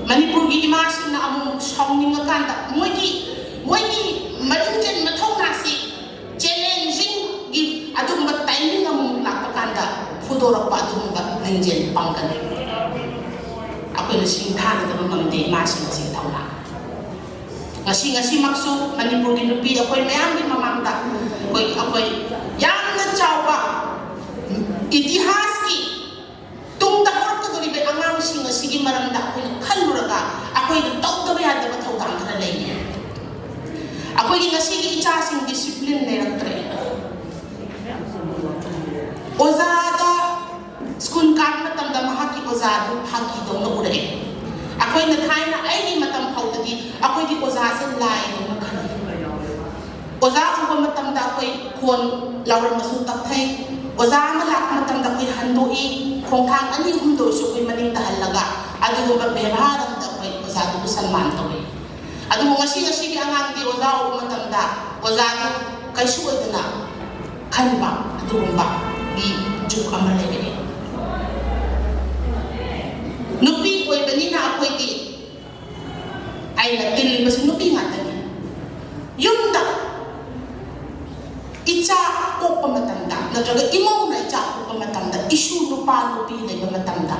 ꯃꯅꯤꯄꯨꯔꯒꯤ ꯏꯃꯥꯁꯤꯡꯅ ꯑꯃꯨꯛ ꯁꯥꯎꯅꯤꯡꯉꯀꯥꯟꯗ ꯃꯣꯏꯒꯤ, ꯃꯣꯏꯒꯤ ꯃꯔꯤꯡꯖꯦꯜ ꯃꯊꯧꯅꯥꯁꯤ ꯆꯦꯂꯦꯟꯖꯤꯡꯒꯤ ꯑꯗꯨꯒꯨꯝꯕ ꯇꯥꯏꯃꯤꯡ ꯑꯃꯃꯨꯛ ꯂꯥꯛꯄ ꯀꯥꯟꯗ ꯐꯨꯗꯣꯔꯛꯄ ꯑꯗꯨꯒꯨꯝꯕ ꯂꯤꯡꯖꯦꯜ ꯄꯥꯡꯒꯜ ꯑꯩꯈꯣꯏꯅ ꯁꯤꯡꯊꯥꯅꯗꯕ ꯉꯝꯗꯦ ꯏꯃꯥꯁꯤꯡ ꯑꯁꯤꯒꯤ ꯊꯧꯅꯥ꯫ ꯉꯁꯤ, ꯉꯁꯤꯃꯛꯁꯨ ꯃꯅꯤꯄꯨꯔꯒꯤ ꯅꯨꯄꯤ ꯑꯩꯈꯣꯏ ꯃꯌꯥꯝꯒꯤ ꯃꯃꯥꯡꯗ ꯑꯩꯈꯣꯏ, ꯑꯩꯈꯣꯏ ꯌꯥꯝꯅ ꯆꯥꯎꯕ ꯏꯇꯤꯍꯥꯁꯀꯤ ꯇꯨꯡꯗ ꯍꯧꯔꯛꯀꯗꯧꯔꯤꯕ ꯑꯉꯥꯡꯁꯤꯡ ꯑꯁꯤꯒꯤ ꯃꯔꯝꯗ ꯑꯩꯈꯣꯏꯅ ꯈꯜꯂꯨꯔꯒ ꯑꯩꯈꯣꯏꯅ ꯇꯧꯗꯕ ꯌꯥꯗꯕ ꯊꯧꯗꯥꯡ ꯈꯔ ꯂꯩꯔꯤ꯫ ꯑꯩꯈꯣꯏꯒꯤ ꯉꯁꯤꯒꯤ ꯏꯆꯥꯁꯤꯡ ꯗꯤꯁꯤꯄ꯭ꯂꯤꯟ ꯂꯩꯔꯛꯇ꯭ꯔꯦ꯫ ꯑꯣꯖꯥꯗ ꯁ꯭ꯀꯨꯜ ꯀꯥꯕ ꯃꯇꯝꯗ ꯃꯍꯥꯛꯀꯤ ꯑꯣꯖꯥꯗꯨ ꯐꯥꯒꯤꯗꯧꯅ ꯎꯔꯛꯑꯦ꯫ ꯑꯩꯈꯣꯏꯅ ꯊꯥꯏꯅ ꯑꯩꯒꯤ ꯃꯇꯝ ꯐꯥꯎꯗꯗꯤ ꯑꯩꯈꯣꯏꯒꯤ ꯑꯣꯖꯥꯁꯦ ꯂꯥꯏꯗꯧꯅ ꯈꯜꯂꯤ꯫ ꯑꯣꯖꯥ ꯎꯕ ꯃꯇꯝꯗ ꯑꯩꯈꯣꯏ ꯈꯣꯟ ꯂꯥꯎꯔꯝꯕꯁꯨ ꯇꯞꯊꯩ꯫ ꯑꯣꯖꯥ ꯑꯃ ꯂꯥꯛꯄ ꯃꯇꯝꯗ ꯑꯩꯈꯣꯏ ꯍꯟꯗꯣꯛꯏ, ꯈꯣꯡꯊꯥꯡ ꯑꯅꯤ ꯑꯍꯨꯝꯗ ꯑꯣꯏꯔꯁꯨ ꯑꯩꯈꯣꯏ ꯃꯅꯤꯡꯗ ꯍꯜꯂꯒ ꯑꯗꯨꯒꯨꯝꯕ ꯕꯦꯕꯥꯔ ꯑꯃꯗ ꯑꯩꯈꯣꯏ ꯑꯣꯖꯥꯗꯨꯕꯨ ꯁꯟꯃꯥꯟ ꯇꯧꯏ꯫ ꯑꯗꯨꯕꯨ ꯉꯁꯤ ꯉꯁꯤꯒꯤ ꯑꯉꯥꯡꯗꯤ ꯑꯣꯖꯥ ꯎꯕ ꯃꯇꯝꯗ ꯑꯣꯖꯥꯗꯨ ꯀꯩꯁꯨ ꯑꯣꯏꯗꯅ ꯈꯟꯕ ꯑꯗꯨꯒꯨꯝꯕꯒꯤ ꯖꯨꯛ ꯑꯃ ꯂꯩꯔꯛꯑꯦ꯫ ꯅꯨꯄꯤ ꯑꯣꯏꯕꯅꯤꯅ ꯑꯩꯈꯣꯏꯗꯤ, ꯑꯩꯅ ꯇꯤꯜꯂꯤꯕꯁꯨ ꯅꯨꯄꯤ ꯉꯥꯛꯇꯅꯤ꯫ ꯌꯨꯝꯗ ꯏꯆꯥ ꯄꯣꯛꯄ ꯃꯇꯝꯗ ꯅꯠꯇ꯭ꯔꯒ ꯏꯃꯧꯅ ꯏꯆꯥ ꯄꯣꯛꯄ ꯃꯇꯝꯗ ꯏꯁꯨ ꯅꯨꯄꯥ ꯅꯨꯄꯤ ꯂꯩꯕ ꯃꯇꯝꯗ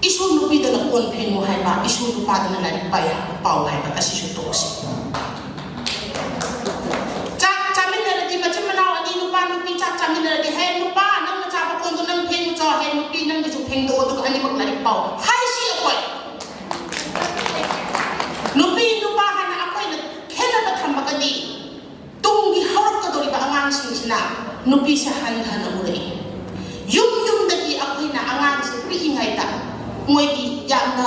ꯏꯁꯨ ꯅꯨꯄꯤꯗꯅ ꯀꯣꯟ ꯐꯦꯡꯉꯨ ꯍꯥꯏꯕ, ꯏꯁꯨ ꯅꯨꯄꯥꯗꯅ ꯂꯥꯏꯔꯤꯛ ꯄꯥꯏ-, ꯄꯥꯎ ꯍꯥꯏꯕ ꯑꯁꯤꯁꯨ ꯇꯣꯛꯁꯤ꯫ ꯆꯥꯛ ꯆꯥꯃꯤꯟꯅꯔꯗꯤ ꯃꯆꯤꯟ ꯃꯅꯥꯎ ꯑꯅꯤ ꯅꯨꯄꯥ ꯅꯨꯄꯤ ꯆꯥꯛ ꯆꯥꯃꯤꯟꯅꯔꯗꯤ, "ꯍꯦ ꯅꯨꯄꯥ, ꯅꯪꯅ ꯆꯥꯕ ꯀꯣꯟꯗꯣ ꯅꯪ ꯐꯦꯡꯉꯨꯆꯣ, ꯍꯦ ꯅꯨꯄꯤ ꯅꯪꯒꯤꯁꯨ ꯐꯦꯡꯗꯣꯛꯑꯣ, ꯑꯗꯨꯒ ꯑꯅꯤꯃꯛ ꯂꯥꯏꯔꯤꯛ ꯄꯥꯎ" ꯍꯥꯏꯁꯤ ꯑꯩꯈꯣꯏ꯫ ꯅꯨꯄꯤ ꯅꯨꯄꯥ ꯍꯥꯏꯅ ꯑꯩꯈꯣꯏꯅ ꯈꯦꯠꯅꯕ ꯊꯝꯃꯒꯗꯤ ꯇꯨꯡꯒꯤ ꯍꯧꯔꯛꯀꯗꯧꯔꯤꯕ ꯑꯉꯥꯡꯁꯤꯡꯁꯤꯅ ꯅꯨꯄꯤꯁꯦ ꯍꯟꯊꯅ ꯎꯔꯛꯏ꯫ ꯌꯨꯝ ꯌꯨꯝꯗꯒꯤ ꯑꯩꯈꯣꯏꯅ ꯑꯉꯥꯡꯁꯦ ꯄꯤꯛꯏꯉꯩꯗ ꯃꯣꯏꯒꯤ ꯌꯥꯝꯅ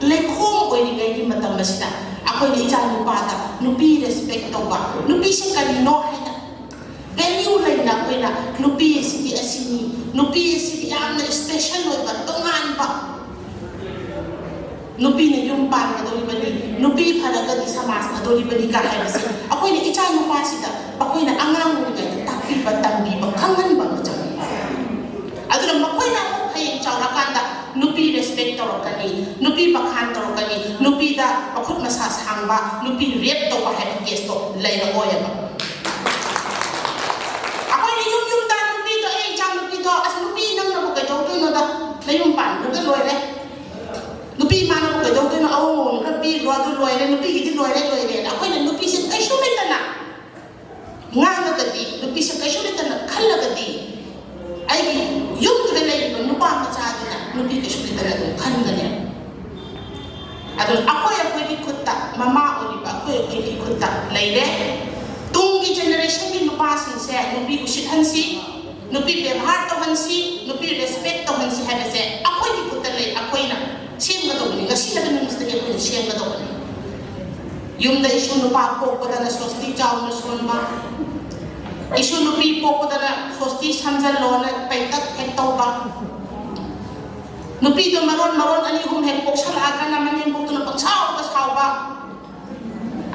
ꯂꯩꯈꯣꯝ ꯑꯣꯏꯔꯤꯉꯩꯒꯤ ꯃꯇꯝ ꯑꯁꯤꯗ ꯑꯩꯈꯣꯏꯅ ꯏꯆꯥ ꯅꯨꯄꯥꯗ ꯅꯨꯄꯤ ꯔꯦꯁꯄꯦꯛ ꯇꯧꯕ, ꯅꯨꯄꯤꯁꯦ ꯀꯔꯤꯅꯣ ꯍꯥꯏꯅ ꯚꯦꯂ꯭ꯌꯨ ꯂꯩꯅ ꯑꯩꯈꯣꯏꯅ ꯅꯨꯄꯤ ꯑꯁꯤꯗꯤ ꯑꯁꯤꯅꯤ, ꯅꯨꯄꯤ ꯑꯁꯤꯗꯤ ꯌꯥꯝꯅ ꯏꯁꯄꯦꯁꯦꯜ ꯑꯣꯏꯕ, ꯇꯣꯉꯥꯟꯕ, ꯅꯨꯄꯤꯅ ꯌꯨꯝ ꯄꯥꯟꯒꯗꯧꯔꯤꯕꯅꯤ, ꯅꯨꯄꯤ ꯐꯔꯒꯗꯤ ꯁꯃꯥꯖ ꯐꯗꯧꯔꯤꯕꯅꯤ ꯀ ꯍꯥꯏꯕꯁꯦ ꯑꯩꯈꯣꯏꯅ ꯏꯆꯥ ꯅꯨꯄꯥꯁꯤꯗ ꯑꯩꯈꯣꯏꯅ ꯑꯉꯥꯡ ꯑꯣꯏꯔꯤꯉꯩꯗ ꯇꯥꯛꯄꯤꯕ, ꯇꯝꯕꯤꯕ, ꯈꯪꯍꯟꯕ ꯑꯃ ꯆꯪꯉꯤ꯫ ꯑꯗꯨꯅ ꯃꯈꯣꯏꯅ ꯑꯃꯨꯛ ꯍꯌꯦꯡ ꯆꯥꯎꯔꯀꯥꯟꯗ ꯅꯨꯄꯤ ꯔꯦꯁꯄꯦꯛ ꯇꯧꯔꯛꯀꯅꯤ, ꯅꯨꯄꯤ ꯕꯈꯥꯟ ꯇꯧꯔꯛꯀꯅꯤ, ꯅꯨꯄꯤꯗ ꯃꯈꯨꯠ ꯃꯁꯥ ꯁꯥꯡꯕ, ꯅꯨꯄꯤ ꯔꯦꯞ ꯇꯧꯕ ꯍꯥꯏꯕ ꯀꯦꯁꯇꯣ ꯂꯩꯔꯛꯑꯣꯏꯕ꯫ ꯑꯩꯈꯣꯏꯅ ꯌꯨꯝ ꯌꯨꯝꯗ ꯅꯨꯄꯤꯗꯣ, "ꯑꯦ ꯏꯆꯥ ꯅꯨꯄꯤꯗꯣ, ꯑꯁ ꯅꯨꯄꯤ ꯅꯪꯅꯕꯨ ꯀꯩꯗꯧꯗꯣꯏꯅꯣꯗ, ꯅꯌꯨꯝ ꯄꯥꯟꯈ꯭ꯔꯒ ꯂꯣꯏꯔꯦ, ꯅꯨꯄꯤ ꯃꯥꯅꯕꯨ ꯀꯩꯗꯧꯗꯣꯏꯅꯣ, ꯑꯋꯣꯡ ꯑꯋꯣꯡ ꯈꯔ ꯄꯤꯈ꯭ꯔꯣ, ꯑꯗꯨ ꯂꯣꯏꯔꯦ, ꯅꯨꯄꯤꯒꯤꯗꯤ ꯂꯣꯏꯔꯦ, ꯂꯣꯏꯔꯦ"꯫ ꯑꯩꯈꯣꯏꯅ ꯅꯨꯄꯤꯁꯦ ꯀꯩꯁꯨ ꯂꯩꯇꯅ ꯉꯥꯡꯉꯒꯗꯤ, ꯅꯨꯄꯤꯁꯦ ꯀꯩꯁꯨ ꯂꯩꯇꯅ ꯈꯜꯂꯒꯗꯤ, ꯑꯩꯒꯤ ꯌꯨꯝꯗꯨꯗ ꯂꯩꯔꯤꯕ ꯅꯨꯄꯥ ꯃꯆꯥꯗꯨꯅ ꯅꯨꯄꯤ ꯀꯩꯁꯨ ꯂꯩꯇꯅ ꯑꯗꯨꯝ ꯈꯟꯒꯅꯤ꯫ ꯑꯗꯨꯅ ꯑꯩꯈꯣꯏ ꯑꯩꯈꯣꯏꯒꯤ ꯈꯨꯠꯇ, ꯃꯃꯥ ꯑꯣꯏꯔꯤꯕ ꯑꯩꯈꯣꯏ ꯑꯩꯈꯣꯏꯒꯤ ꯈꯨꯠꯇ ꯂꯩꯔꯦ꯫ ꯇꯨꯡꯒꯤ generationꯒꯤ ꯅꯨꯄꯥꯁꯤꯡꯁꯦ ꯅꯨꯄꯤ ꯎꯁꯤꯠꯍꯟꯁꯤ, ꯅꯨꯄꯤ ꯕꯦꯕꯥꯔ ꯇꯧꯍꯟꯁꯤ, ꯅꯨꯄꯤ respect ꯇꯧꯍꯟꯁꯤ ꯍꯥꯏꯕꯁꯦ ꯑꯩꯈꯣꯏꯒꯤ ꯈꯨꯠꯇ ꯂꯩ꯫ ꯑꯩꯈꯣꯏꯅ ꯁꯦꯝꯒꯗꯧꯕꯅꯤ꯫ ꯉꯁꯤ ꯍꯥꯏꯕ ꯅꯨꯃꯤꯠꯁꯤꯗꯒꯤ ꯑꯩꯈꯣꯏꯅ ꯁꯦꯝꯒꯗꯧꯕꯅꯤ꯫ ꯌꯨꯝꯗ ꯏꯁꯨ ꯅꯨꯄꯥ ꯄꯣꯛꯄꯗꯅ ꯁꯣꯁꯇꯤ ꯆꯥꯎꯅ ꯁꯣꯟꯕ, ꯏꯁꯨ ꯅꯨꯄꯤ ꯄꯣꯛꯄꯗꯅ ꯁꯣꯁꯇꯤ ꯁꯝꯖꯜꯂꯣꯅ ꯄꯩꯇꯛ ꯍꯦꯛ ꯇꯧꯕ, ꯅꯨꯄꯤꯗꯣ ꯃꯔꯣꯟ ꯃꯔꯣꯟ ꯑꯅꯤ ꯑꯍꯨꯝ ꯍꯦꯛ ꯄꯣꯛꯁꯜꯂꯛꯑꯒꯅ ꯃꯅꯦꯝꯕꯣꯛꯇꯨꯅ ꯄꯪꯁꯥꯎꯗ ꯁꯥꯎꯕ,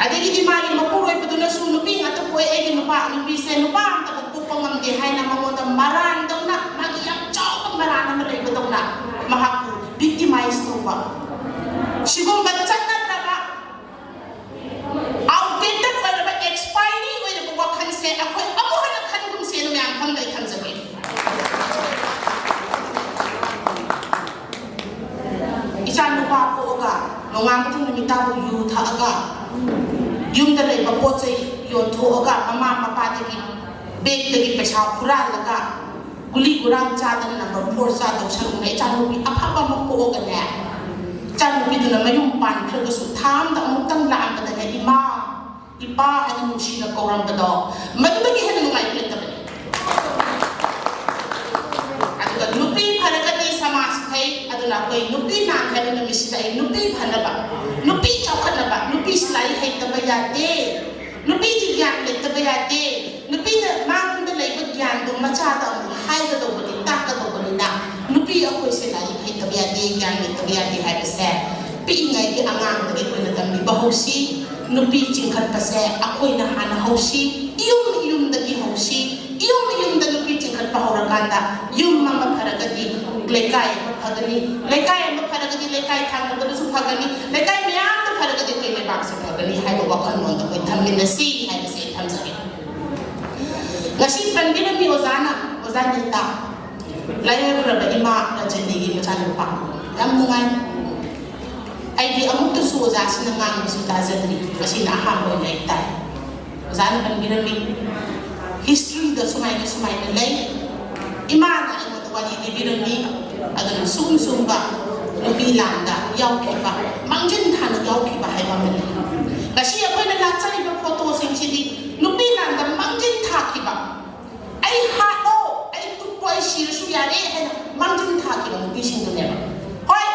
ꯑꯗꯒꯤꯗꯤ ꯃꯥꯒꯤ ꯃꯄꯨꯔꯣꯏꯕꯗꯨꯅꯁꯨ ꯅꯨꯄꯤ ꯉꯥꯛꯇ ꯄꯣꯛꯑꯦ, ꯑꯩꯒꯤ ꯅꯨꯄꯥ, ꯅꯨꯄꯤꯁꯦ ꯅꯨꯄꯥ ꯑꯝꯇꯕꯨ ꯄꯣꯛꯄ ꯉꯝꯗꯦ ꯍꯥꯏꯅ ꯃꯉꯣꯟꯗ ꯃꯔꯥꯟꯗꯧꯅ, ꯃꯥꯒꯤ ꯌꯥꯝ ꯆꯥꯎꯕ ꯃꯔꯥꯟ ꯑꯃ ꯂꯩꯕꯗꯧꯅ ꯃꯍꯥꯛꯄꯨ victimize ꯇꯧꯕ, ꯁꯤꯒꯨꯝꯕ ꯆꯠꯅꯗ꯭ꯔꯕ, outdated ꯑꯣꯏꯔꯕ, expiry ꯑꯣꯏꯔꯕ ꯋꯥꯈꯜꯁꯦ ꯑꯩꯈꯣꯏ ꯑꯃꯨꯛ ꯍꯟꯅ ꯈꯟꯒꯨꯝꯁꯦꯅ ꯃꯌꯥꯝ ꯐꯝꯗ ꯑꯩ ꯊꯝꯖꯒꯦ꯫ ꯏꯆꯥ ꯅꯨꯄꯥ ꯄꯣꯛꯑꯒ ꯅꯣꯡꯉꯥꯟꯕꯗꯒꯤ ꯅꯨꯃꯤꯠ ꯇꯥꯕꯨ ꯌꯨ ꯊꯛꯑꯒ, ꯌꯨꯝꯗ ꯂꯩꯕ ꯄꯣꯠ ꯆꯩ ꯌꯣꯟꯊꯣꯛꯑꯒ, ꯃꯃꯥ ꯃꯄꯥꯗꯒꯤ ꯕꯦꯒꯇꯒꯤ ꯄꯩꯁꯥ ꯍꯨꯔꯥꯜꯂꯒ, ꯒꯨꯂꯤ ꯒꯨꯔꯥꯡ ꯆꯥꯗꯅ number four ꯆꯥꯗꯧ ꯁꯔꯨꯛꯅꯦ, ꯏꯆꯥꯅꯨꯄꯤ ꯑꯐꯕ ꯑꯃ ꯄꯣꯛꯑꯒꯅꯦ, ꯏꯆꯥꯅꯨꯄꯤꯗꯨꯅ ꯃꯌꯨꯝ ꯄꯥꯟꯈ꯭ꯔꯒꯁꯨ ꯊꯥ ꯑꯃꯗ ꯑꯃꯨꯛꯇꯪ ꯂꯥꯛꯑꯝꯕꯗꯅꯦ, "ꯏꯃꯥ, ꯏꯄꯥ" ꯍꯥꯏꯅ ꯅꯨꯡꯁꯤꯅ ꯀꯧꯔꯝꯕꯗꯣ, ꯃꯗꯨꯗꯒꯤ ꯍꯦꯟꯅ ꯅꯨꯡꯉꯥꯏꯕ ꯂꯩꯇꯕꯅꯦ꯫ ꯑꯗꯨꯒ ꯅꯨꯄꯤ ꯐꯔꯒꯗꯤ ꯁꯃꯥꯖ ꯐꯩ꯫ ꯑꯗꯨꯅ ꯑꯩꯈꯣꯏ ꯅꯨꯄꯤ ꯅꯥꯡ ꯍꯥꯏꯕ ꯅꯨꯃꯤꯠꯁꯤꯗ ꯑꯩ ꯅꯨꯄꯤ ꯐꯅꯕ, ꯅꯨꯄꯤ ꯆꯥꯎꯈꯠꯅꯕ, ꯅꯨꯄꯤꯁꯤ ꯂꯥꯏꯔꯤꯛ ꯍꯩꯇꯕ ꯌꯥꯗꯦ, ꯅꯨꯄꯤꯗꯤ ꯒ꯭ꯌꯥꯟ ꯂꯩꯇꯕ ꯌꯥꯗꯦ, ꯅꯨꯄꯤꯅ ꯃꯉꯣꯟꯗ ꯂꯩꯕ ꯒ꯭ꯌꯥꯟꯗꯣ ꯃꯆꯥꯗ ꯑꯃꯨꯛ ꯍꯥꯏꯒꯗꯧꯕꯅꯤ, ꯇꯥꯛꯀꯗꯧꯕꯅꯤꯅ, ꯅꯨꯄꯤ ꯑꯩꯈꯣꯏꯁꯦ ꯂꯥꯏꯔꯤꯛ ꯍꯩꯇꯕ ꯌꯥꯗꯦ, ꯒ꯭ꯌꯥꯟ ꯂꯩꯇꯕ ꯌꯥꯗꯦ ꯍꯥꯏꯕꯁꯦ ꯄꯤꯛꯏꯉꯩꯒꯤ ꯑꯉꯥꯡꯗꯒꯤ ꯑꯩꯈꯣꯏꯅ ꯇꯝꯕꯤꯕ ꯍꯧꯁꯤ꯫ ꯅꯨꯄꯤ ꯆꯤꯡꯈꯠꯄꯁꯦ ꯑꯩꯈꯣꯏꯅ ꯍꯥꯟꯅ ꯍꯧꯁꯤ, ꯏꯌꯨꯝ ꯏꯌꯨꯝꯗꯒꯤ ꯍꯧꯁꯤ꯫ ꯏꯌꯨꯝ ꯏꯌꯨꯝꯗ ꯅꯨꯄꯤ ꯆꯤꯡꯈꯠꯄ ꯍꯧꯔꯀꯥꯟꯗ, ꯌꯨꯝ ꯑꯃ ꯐꯔꯒꯗꯤ ꯂꯩꯀꯥꯏ ꯑꯃ ꯐꯒꯅꯤ, ꯂꯩꯀꯥꯏ ꯑꯃ ꯐꯔꯒꯗꯤ ꯂꯩꯀꯥꯏ ꯊꯪꯅꯕꯗꯨꯁꯨ ꯐꯒꯅꯤ, ꯂꯩꯀꯥꯏ ꯃꯌꯥꯝꯗ ꯐꯔꯒꯗꯤ ꯑꯩꯈꯣꯏ ꯂꯩꯕꯥꯛꯁꯦ ꯐꯒꯅꯤ ꯍꯥꯏꯕ ꯋꯥꯈꯜꯂꯣꯟꯗ ꯑꯩꯈꯣꯏ ꯊꯝꯃꯤꯟꯅꯁꯤ ꯍꯥꯏꯕꯁꯦ ꯑꯩ ꯊꯝꯖꯒꯦ꯫ ꯉꯁꯤ ꯄꯟꯕꯤꯔꯝꯃꯤ ꯑꯣꯖꯥꯅ, ꯑꯣꯖꯥ ꯅꯤꯇꯥ, ꯂꯥꯏꯑꯣꯏꯈ꯭ꯔꯕ ꯏꯃꯥ ꯔꯟꯖꯅꯤꯒꯤ ꯃꯆꯥꯅꯨꯄꯥ꯫ ꯌꯥꯝ ꯅꯨꯡꯉꯥꯏ꯫ ꯑꯩꯗꯤ ꯑꯃꯨꯛꯇꯁꯨ ꯑꯣꯖꯥꯁꯤꯅ ꯉꯥꯡꯕꯁꯨ ꯇꯥꯖꯗ꯭ꯔꯤ, ꯉꯁꯤꯅ ꯑꯍꯥꯟꯕ ꯑꯣꯏꯅ ꯑꯩ ꯇꯥꯏ꯫ ꯑꯣꯖꯥꯅ ꯄꯟꯕꯤꯔꯝꯃꯤ, historyꯗ ꯁꯨꯃꯥꯏꯅ ꯁꯨꯃꯥꯏꯅ ꯂꯩ, ꯏꯃꯥꯅ ꯑꯩꯉꯣꯟꯗ ꯋꯥꯔꯤ ꯂꯤꯕꯤꯔꯝꯃꯤ꯫ ꯑꯗꯨꯅ ꯁꯨꯝ ꯁꯨꯝꯕ ꯅꯨꯄꯤ ꯂꯥꯟꯗ ꯌꯥꯎꯈꯤꯕ, ꯃꯥꯡꯖꯤꯟ ꯊꯥꯅ ꯌꯥꯎꯈꯤꯕ ꯍꯥꯏꯕ ꯑꯃ ꯂꯩ꯫ ꯉꯁꯤ ꯑꯩꯈꯣꯏꯅ ꯂꯥꯠꯆꯔꯤꯕ ꯐꯣꯇꯣꯁꯤꯡꯁꯤꯗꯤ ꯅꯨꯄꯤ ꯂꯥꯟꯗ ꯃꯥꯡꯖꯤꯟ ꯊꯥꯈꯤꯕ, "ꯑꯩ ꯍꯥꯠꯂꯣ, ꯑꯩ ꯇꯨꯞꯄꯣ, ꯑꯩ ꯁꯤꯔꯁꯨ ꯌꯥꯔꯦ" ꯍꯥꯏꯅ ꯃꯥꯡꯖꯤꯟ ꯊꯥꯈꯤꯕ ꯅꯨꯄꯤꯁꯤꯡꯗꯨꯅꯦꯕ꯫ ꯍꯣꯏ,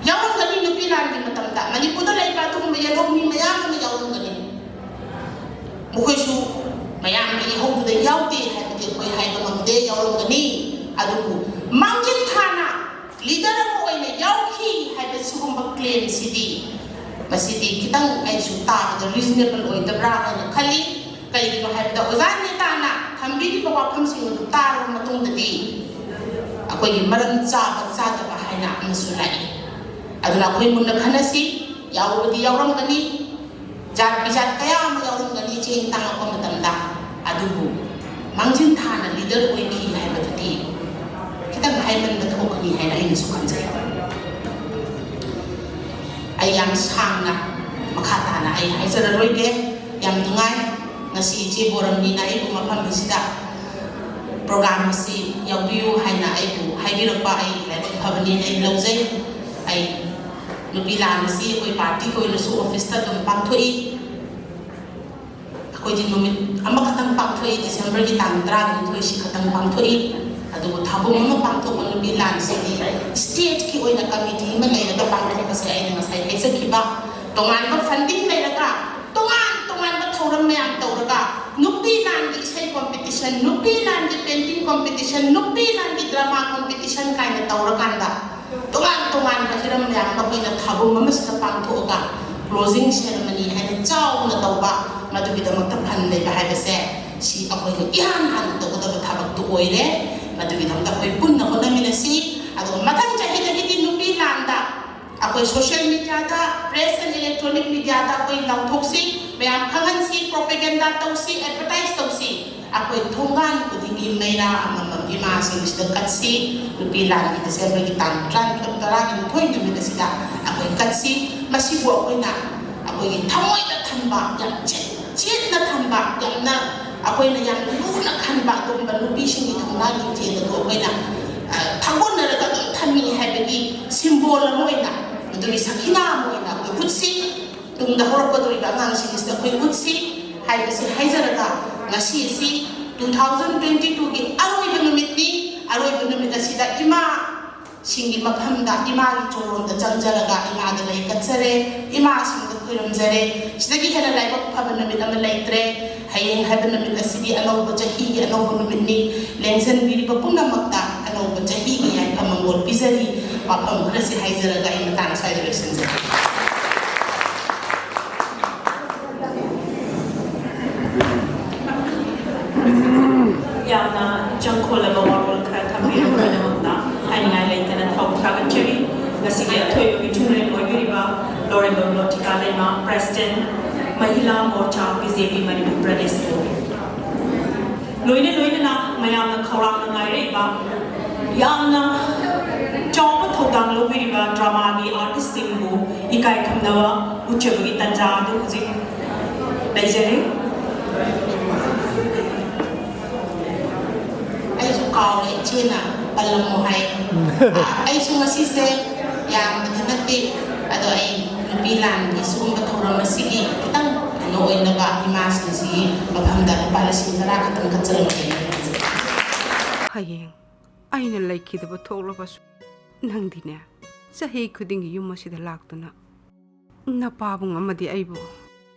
ꯌꯥꯎꯔꯝꯒꯅꯤ, ꯅꯨꯄꯤ ꯂꯥꯟꯒꯤ ꯃꯇꯝꯗ ꯃꯅꯤꯄꯨꯔꯗ ꯂꯩꯕ ꯑꯗꯨꯒꯨꯝꯕ ꯌꯦꯜꯍꯧꯃꯤ ꯃꯌꯥꯝ ꯑꯃ ꯌꯥꯎꯔꯝꯒꯅꯤ꯫ ꯃꯈꯣꯏꯁꯨ ꯃꯌꯥꯝꯒꯤ ꯏꯍꯧꯗꯨꯗ ꯌꯥꯎꯗꯦ ꯍꯥꯏꯕꯗꯤ ꯑꯩꯈꯣꯏ ꯍꯥꯏꯕ ꯉꯝꯗꯦ, ꯌꯥꯎꯔꯝꯒꯅꯤ꯫ ꯑꯗꯨꯕꯨ ꯃꯥꯡꯖꯤꯟ ꯊꯥꯅ ꯂꯤꯗꯔ ꯑꯃ ꯑꯣꯏꯅ ꯌꯥꯎꯈꯤ ꯍꯥꯏꯕ ꯁꯤꯒꯨꯝꯕ ꯀ꯭ꯂꯦꯝꯁꯤꯗꯤ, ꯃꯁꯤꯗꯤ ꯈꯤꯇꯪ ꯑꯩꯁꯨ ꯇꯥꯕꯗ ꯔꯤꯖꯅꯦꯕꯜ ꯑꯣꯏꯗꯕ꯭ꯔꯥ ꯍꯥꯏꯅ ꯈꯜꯂꯤ꯫ ꯀꯩꯒꯤꯅꯣ ꯍꯥꯏꯕꯗ ꯑꯣꯖꯥ ꯅꯦꯇꯥꯅ ꯊꯝꯕꯤꯔꯤꯕ ꯋꯥꯐꯝꯁꯤꯡ ꯑꯗꯨ ꯇꯥꯔꯕ ꯃꯇꯨꯡꯗꯗꯤ ꯑꯩꯈꯣꯏꯒꯤ ꯃꯔꯝ ꯆꯥꯕ ꯆꯥꯗꯕ ꯍꯥꯏꯅ ꯑꯃꯁꯨ ꯂꯥꯛꯏ꯫ ꯑꯗꯨꯅ ꯑꯩꯈꯣꯏ ꯃꯨꯟꯅ ꯈꯟꯅꯁꯤ꯫ ꯌꯥꯎꯕꯗꯤ ꯌꯥꯎꯔꯝꯒꯅꯤ, ꯖꯥꯠ ꯕꯤꯖꯥꯠ ꯀꯌꯥ ꯑꯃ ꯌꯥꯎꯔꯝꯒꯅꯤ ꯆꯦꯡ ꯇꯥꯡꯉꯛꯄ ꯃꯇꯝꯗ꯫ ꯑꯗꯨꯕꯨ ꯃꯥꯡꯖꯤꯟ ꯊꯥꯅ ꯂꯤꯗꯔ ꯑꯣꯏꯈꯤ ꯍꯥꯏꯕꯗꯨꯗꯤ ꯈꯤꯇꯪ ꯍꯥꯏꯃꯟꯕ ꯊꯣꯛꯀꯅꯤ ꯍꯥꯏꯅ ꯑꯩꯅꯁꯨ ꯈꯟꯖꯩ꯫ ꯑꯩ ꯌꯥꯝ ꯁꯥꯡꯅ ꯃꯈꯥ ꯇꯥꯅ ꯑꯩ ꯍꯥꯏꯖꯔꯔꯣꯏꯒꯦ꯫ ꯌꯥꯝ ꯅꯨꯡꯉꯥꯏ ꯉꯁꯤ ꯏꯆꯦ ꯕꯣꯔꯝꯅꯤꯅ ꯑꯩꯕꯨ ꯃꯐꯝ ꯑꯁꯤꯗ ꯄ꯭ꯔꯣꯒ꯭ꯔꯥꯝ ꯑꯁꯤ ꯌꯥꯎꯕꯤꯌꯨ ꯍꯥꯏꯅ ꯑꯩꯕꯨ ꯍꯥꯏꯕꯤꯔꯛꯄ꯫ ꯑꯩ ꯂꯥꯏꯕꯛ ꯐꯕꯅꯦꯅ ꯑꯩ ꯂꯧꯖꯩ꯫ ꯑꯩ ꯅꯨꯄꯤ ꯂꯥꯟ ꯑꯁꯤ ꯑꯩꯈꯣꯏ ꯄꯥꯔꯇꯤꯒꯤ ꯑꯣꯏꯅꯁꯨ ꯑꯣꯐꯤꯁꯇ ꯑꯗꯨꯝ ꯄꯥꯡꯊꯣꯛꯏ꯫ ꯑꯩꯈꯣꯏꯗꯤ ꯅꯨꯃꯤꯠ ꯑꯃꯈꯛꯇꯪ ꯄꯥꯡꯊꯣꯛꯏ, ꯗꯤꯁꯦꯝꯕꯔꯒꯤ ꯇꯥꯡ ꯇꯔꯥꯅꯤꯊꯣꯏꯁꯤ ꯈꯛꯇꯪ ꯄꯥꯡꯊꯣꯛꯏ꯫ ꯑꯗꯨꯕꯨ ꯊꯧꯕꯨꯝ ꯑꯃ ꯄꯥꯡꯊꯣꯛꯄ ꯅꯨꯄꯤ ꯂꯥꯟꯁꯤꯗꯤ ꯁ꯭ꯇꯦꯠꯀꯤ ꯑꯣꯏꯅ ꯀꯃꯤꯇꯤ ꯑꯃ ꯂꯩꯔꯒ ꯄꯥꯡꯊꯣꯛꯄꯁꯦ ꯑꯩꯅ ꯉꯁꯥꯏ ꯍꯥꯏꯖꯈꯤꯕ, ꯇꯣꯉꯥꯟꯕ ꯐꯟꯗꯤꯡ ꯂꯩꯔꯒ, ꯇꯣꯉꯥꯟ ꯇꯣꯉꯥꯟꯕ ꯊꯧꯔꯝ ꯃꯌꯥꯝ ꯇꯧꯔꯒ ꯅꯨꯄꯤ ꯂꯥꯟꯒꯤ ꯏꯁꯩ ꯀꯣꯝꯄꯤꯇꯤꯁꯟ, ꯅꯨꯄꯤ ꯂꯥꯟꯒꯤ ꯄꯦꯟꯇꯤꯡ ꯀꯣꯝꯄꯤꯇꯤꯁꯟ, ꯅꯨꯄꯤ ꯂꯥꯟꯒꯤ ꯗ꯭ꯔꯃꯥ ꯀꯣꯝꯄꯤꯇꯤꯁꯟ ꯀꯥꯏꯅ ꯇꯧꯔꯀꯥꯟꯗ ꯇꯣꯉꯥꯟ ꯇꯣꯉꯥꯟꯕ ꯍꯤꯔꯝ ꯃꯌꯥꯝ ꯑꯃ ꯑꯩꯈꯣꯏꯅ ꯊꯧꯕꯨꯝ ꯑꯃꯁꯤꯗ ꯄꯥꯡꯊꯣꯛꯑꯒ ꯀ꯭ꯂꯣꯖꯤꯡ ꯁꯦꯔꯃꯅꯤ ꯍꯥꯏꯅ ꯆꯥꯎꯅ ꯇꯧꯕ, ꯃꯗꯨꯒꯤꯗꯃꯛꯇ ꯐꯟ ꯂꯩꯕ ꯍꯥꯏꯕꯁꯦ ꯁꯤ ꯑꯩꯈꯣꯏꯅ ꯏꯍꯥꯟ ꯍꯥꯟꯅ ꯇꯧꯒꯗꯕ ꯊꯕꯛꯇꯨ ꯑꯣꯏꯔꯦ꯫ ꯃꯗꯨꯒꯤꯗꯃꯛꯇ ꯑꯩꯈꯣꯏ ꯄꯨꯟꯅ ꯍꯣꯠꯅꯃꯤꯟꯅꯁꯤ꯫ ꯑꯗꯨꯒ ꯃꯊꯪ ꯆꯍꯤꯗꯒꯤꯗꯤ ꯅꯨꯄꯤ ꯂꯥꯟꯗ ꯑꯩꯈꯣꯏ social media the, press and electronic media ꯗ ꯑꯩꯈꯣꯏ ꯂꯥꯎꯊꯣꯛꯁꯤ, ꯃꯌꯥꯝ ꯈꯪꯍꯟꯁꯤ, propaganda ꯇꯧꯁꯤ, advertise ꯇꯧꯁꯤ꯫ ꯑꯩꯈꯣꯏ ꯊꯣꯡꯒꯥꯟ ꯈꯨꯗꯤꯡꯒꯤ ꯃꯩꯔꯥ ꯑꯃꯃꯝ ꯏꯃꯥꯁꯤꯡꯁꯤꯗ ꯀꯠꯁꯤ꯫ ꯅꯨꯄꯤ ꯂꯥꯟꯒꯤ ꯗꯤꯁꯦꯝꯕꯔꯒꯤ ꯇꯥꯡ ꯇꯔꯥꯅꯤꯊꯣꯏ, ꯇꯔꯥꯅꯤꯊꯣꯏ ꯅꯨꯃꯤꯠ ꯑꯁꯤꯗ ꯑꯩꯈꯣꯏ ꯀꯠꯁꯤ꯫ ꯃꯁꯤꯕꯨ ꯑꯩꯈꯣꯏꯅ ꯑꯩꯈꯣꯏꯒꯤ ꯊꯃꯣꯏꯗ ꯊꯝꯕ, ꯌꯥꯝ ꯆꯦꯠ-, ꯆꯦꯠꯅ ꯊꯝꯕ, ꯌꯥꯝꯅ ꯑꯩꯈꯣꯏꯅ ꯌꯥꯝꯅ ꯂꯨꯅ ꯈꯟꯕ ꯑꯗꯨꯒꯨꯝꯕ ꯅꯨꯄꯤꯁꯤꯡꯒꯤ ꯊꯧꯅꯥ ꯂꯤꯡꯖꯦꯜ ꯑꯗꯨ ꯑꯩꯈꯣꯏꯅ, ꯑ, ꯊꯥꯒꯣꯟꯅꯔꯒ ꯑꯗꯨꯝ ꯊꯝꯃꯤ ꯍꯥꯏꯕꯒꯤ symbol ꯑꯃ ꯑꯣꯏꯅ, ꯑꯗꯨꯒꯤ ꯁꯈꯤꯅꯥ ꯑꯃ ꯑꯣꯏꯅ ꯑꯩꯈꯣꯏ ꯎꯠꯁꯤ꯫ ꯇꯨꯡꯗ ꯍꯧꯔꯛꯀꯗꯧꯔꯤꯕ ꯑꯉꯥꯡꯁꯤꯡꯁꯤꯗ ꯑꯩꯈꯣꯏ ꯎꯠꯁꯤ ꯍꯥꯏꯕꯁꯤ ꯍꯥꯏꯖꯔꯒ, ꯉꯁꯤ ꯑꯁꯤ two thousand twenty two ꯒꯤ ꯑꯔꯣꯏꯕ ꯅꯨꯃꯤꯠꯅꯤ꯫ ꯑꯔꯣꯏꯕ ꯅꯨꯃꯤꯠ ꯑꯁꯤꯗ ꯏꯃꯥ ꯁꯤꯡꯒꯤ ꯃꯐꯝꯗ ꯏꯃꯥꯒꯤ ꯆꯣꯔꯣꯟꯗ ꯆꯪꯖꯔꯒ ꯏꯃꯥꯗ ꯂꯩ ꯀꯠꯆꯔꯦ, ꯏꯃꯥꯁꯤꯡꯗ ꯈꯨꯔꯨꯝꯖꯔꯦ꯫ ꯁꯤꯗꯒꯤ ꯍꯦꯟꯅ ꯂꯥꯏꯕꯛ ꯐꯕ ꯅꯨꯃꯤꯠ ꯑꯃ ꯂꯩꯇ꯭ꯔꯦ꯫ ꯍꯌꯦꯡ ꯍꯥꯏꯕ ꯅꯨꯃꯤꯠ ꯑꯁꯤꯗꯤ ꯑꯅꯧꯕ ꯆꯍꯤꯒꯤ ꯑꯅꯧꯕ ꯅꯨꯃꯤꯠꯅꯤ꯫ ꯂꯦꯡꯖꯟꯕꯤꯔꯤꯕ ꯄꯨꯝꯅꯃꯛꯇ ꯑꯅꯧꯕ ꯆꯍꯤꯒꯤ ꯌꯥꯏꯐ ꯃꯪꯒꯣꯜ ꯄꯤꯖꯔꯤ꯫ ꯋꯥꯐꯝ ꯈꯔꯁꯤ ꯍꯥꯏꯖꯔꯒ ꯑꯩ ꯃꯇꯥꯡ ꯑꯁ꯭ꯋꯥꯏꯗ ꯂꯣꯏꯁꯤꯟꯖꯔꯦ꯫ ꯌꯥꯝꯅ ꯆꯪꯈꯣꯜꯂꯕ ꯋꯥꯔꯣꯜ ꯈꯔ ꯊꯝꯕꯤꯔꯛꯄꯒꯤꯗꯃꯛꯇ ꯍꯥꯏꯅꯤꯡꯉꯥꯏ ꯂꯩꯇꯅ ꯊꯥꯒꯠꯆꯔꯤ꯫ ꯉꯁꯤꯒꯤ ꯑꯊꯣꯏꯕ ꯃꯤꯊꯨꯡꯂꯦꯟ ꯑꯣꯏꯕꯤꯔꯤꯕ ꯂꯣꯔꯦꯝꯕꯝ ꯂꯣꯇꯤꯀꯥ ꯂꯩꯃ, President, ꯃꯍꯤꯂꯥ ꯃꯣꯔꯆꯥ, ꯕꯤ ꯖꯦ ꯄꯤ ꯃꯅꯤꯄꯨꯔ ꯄ꯭ꯔꯗꯦꯁꯄꯨ꯫ ꯂꯣꯏꯅ ꯂꯣꯏꯅꯅ ꯃꯌꯥꯝꯅ ꯈꯧꯔꯥꯡꯅ ꯉꯥꯏꯔꯛꯏꯕ, ꯌꯥꯝꯅ ꯆꯥꯎꯕ ꯊꯧꯗꯥꯡ ꯂꯧꯕꯤꯔꯤꯕ drama ꯒꯤ artist ꯁꯤꯡꯕꯨ ꯏꯀꯥꯏ ꯈꯨꯝꯅꯕ ꯎꯠꯆꯕꯒꯤ ꯇꯥꯟꯖꯥ ꯑꯗꯨ ꯍꯧꯖꯤꯛ ꯂꯩꯖꯔꯤ꯫ ꯑꯩꯁꯨ ꯀꯥꯎꯔꯦ, ꯏꯆꯦꯅ ꯄꯜꯂꯝꯃꯣ ꯍꯥꯏ꯫ ꯑꯩꯁꯨ ꯉꯁꯤꯁꯦ ꯌꯥꯝꯕꯗꯤ ꯅꯠꯇꯦ, ꯑꯗꯣ ꯑꯩ ꯅꯨꯄꯤ ꯂꯥꯟꯒꯤ ꯁꯤꯒꯨꯝꯕ ꯊꯧꯔꯝ ꯑꯁꯤꯒꯤ ꯈꯤꯇꯪ ꯀꯩꯅꯣ ꯑꯣꯏꯅꯕ ꯏꯃꯥꯁꯤꯡꯁꯤꯒꯤ ꯃꯐꯝꯗ ꯂꯨꯄꯥ ꯂꯤꯁꯤꯡ ꯇꯔꯥ ꯈꯛꯇꯪ ꯀꯠꯆꯔꯝꯒꯦ꯫ ꯍꯌꯦꯡ ꯑꯩꯅ ꯂꯩꯈꯤꯗꯕ ꯊꯣꯛꯂꯕꯁꯨ, ꯅꯪꯗꯤꯅꯦ, ꯆꯍꯤ ꯈꯨꯗꯤꯡꯒꯤ ꯌꯨꯝ ꯑꯁꯤꯗ ꯂꯥꯛꯇꯨꯅ ꯅꯄꯥꯕꯨꯡ ꯑꯃꯗꯤ ꯑꯩꯕꯨ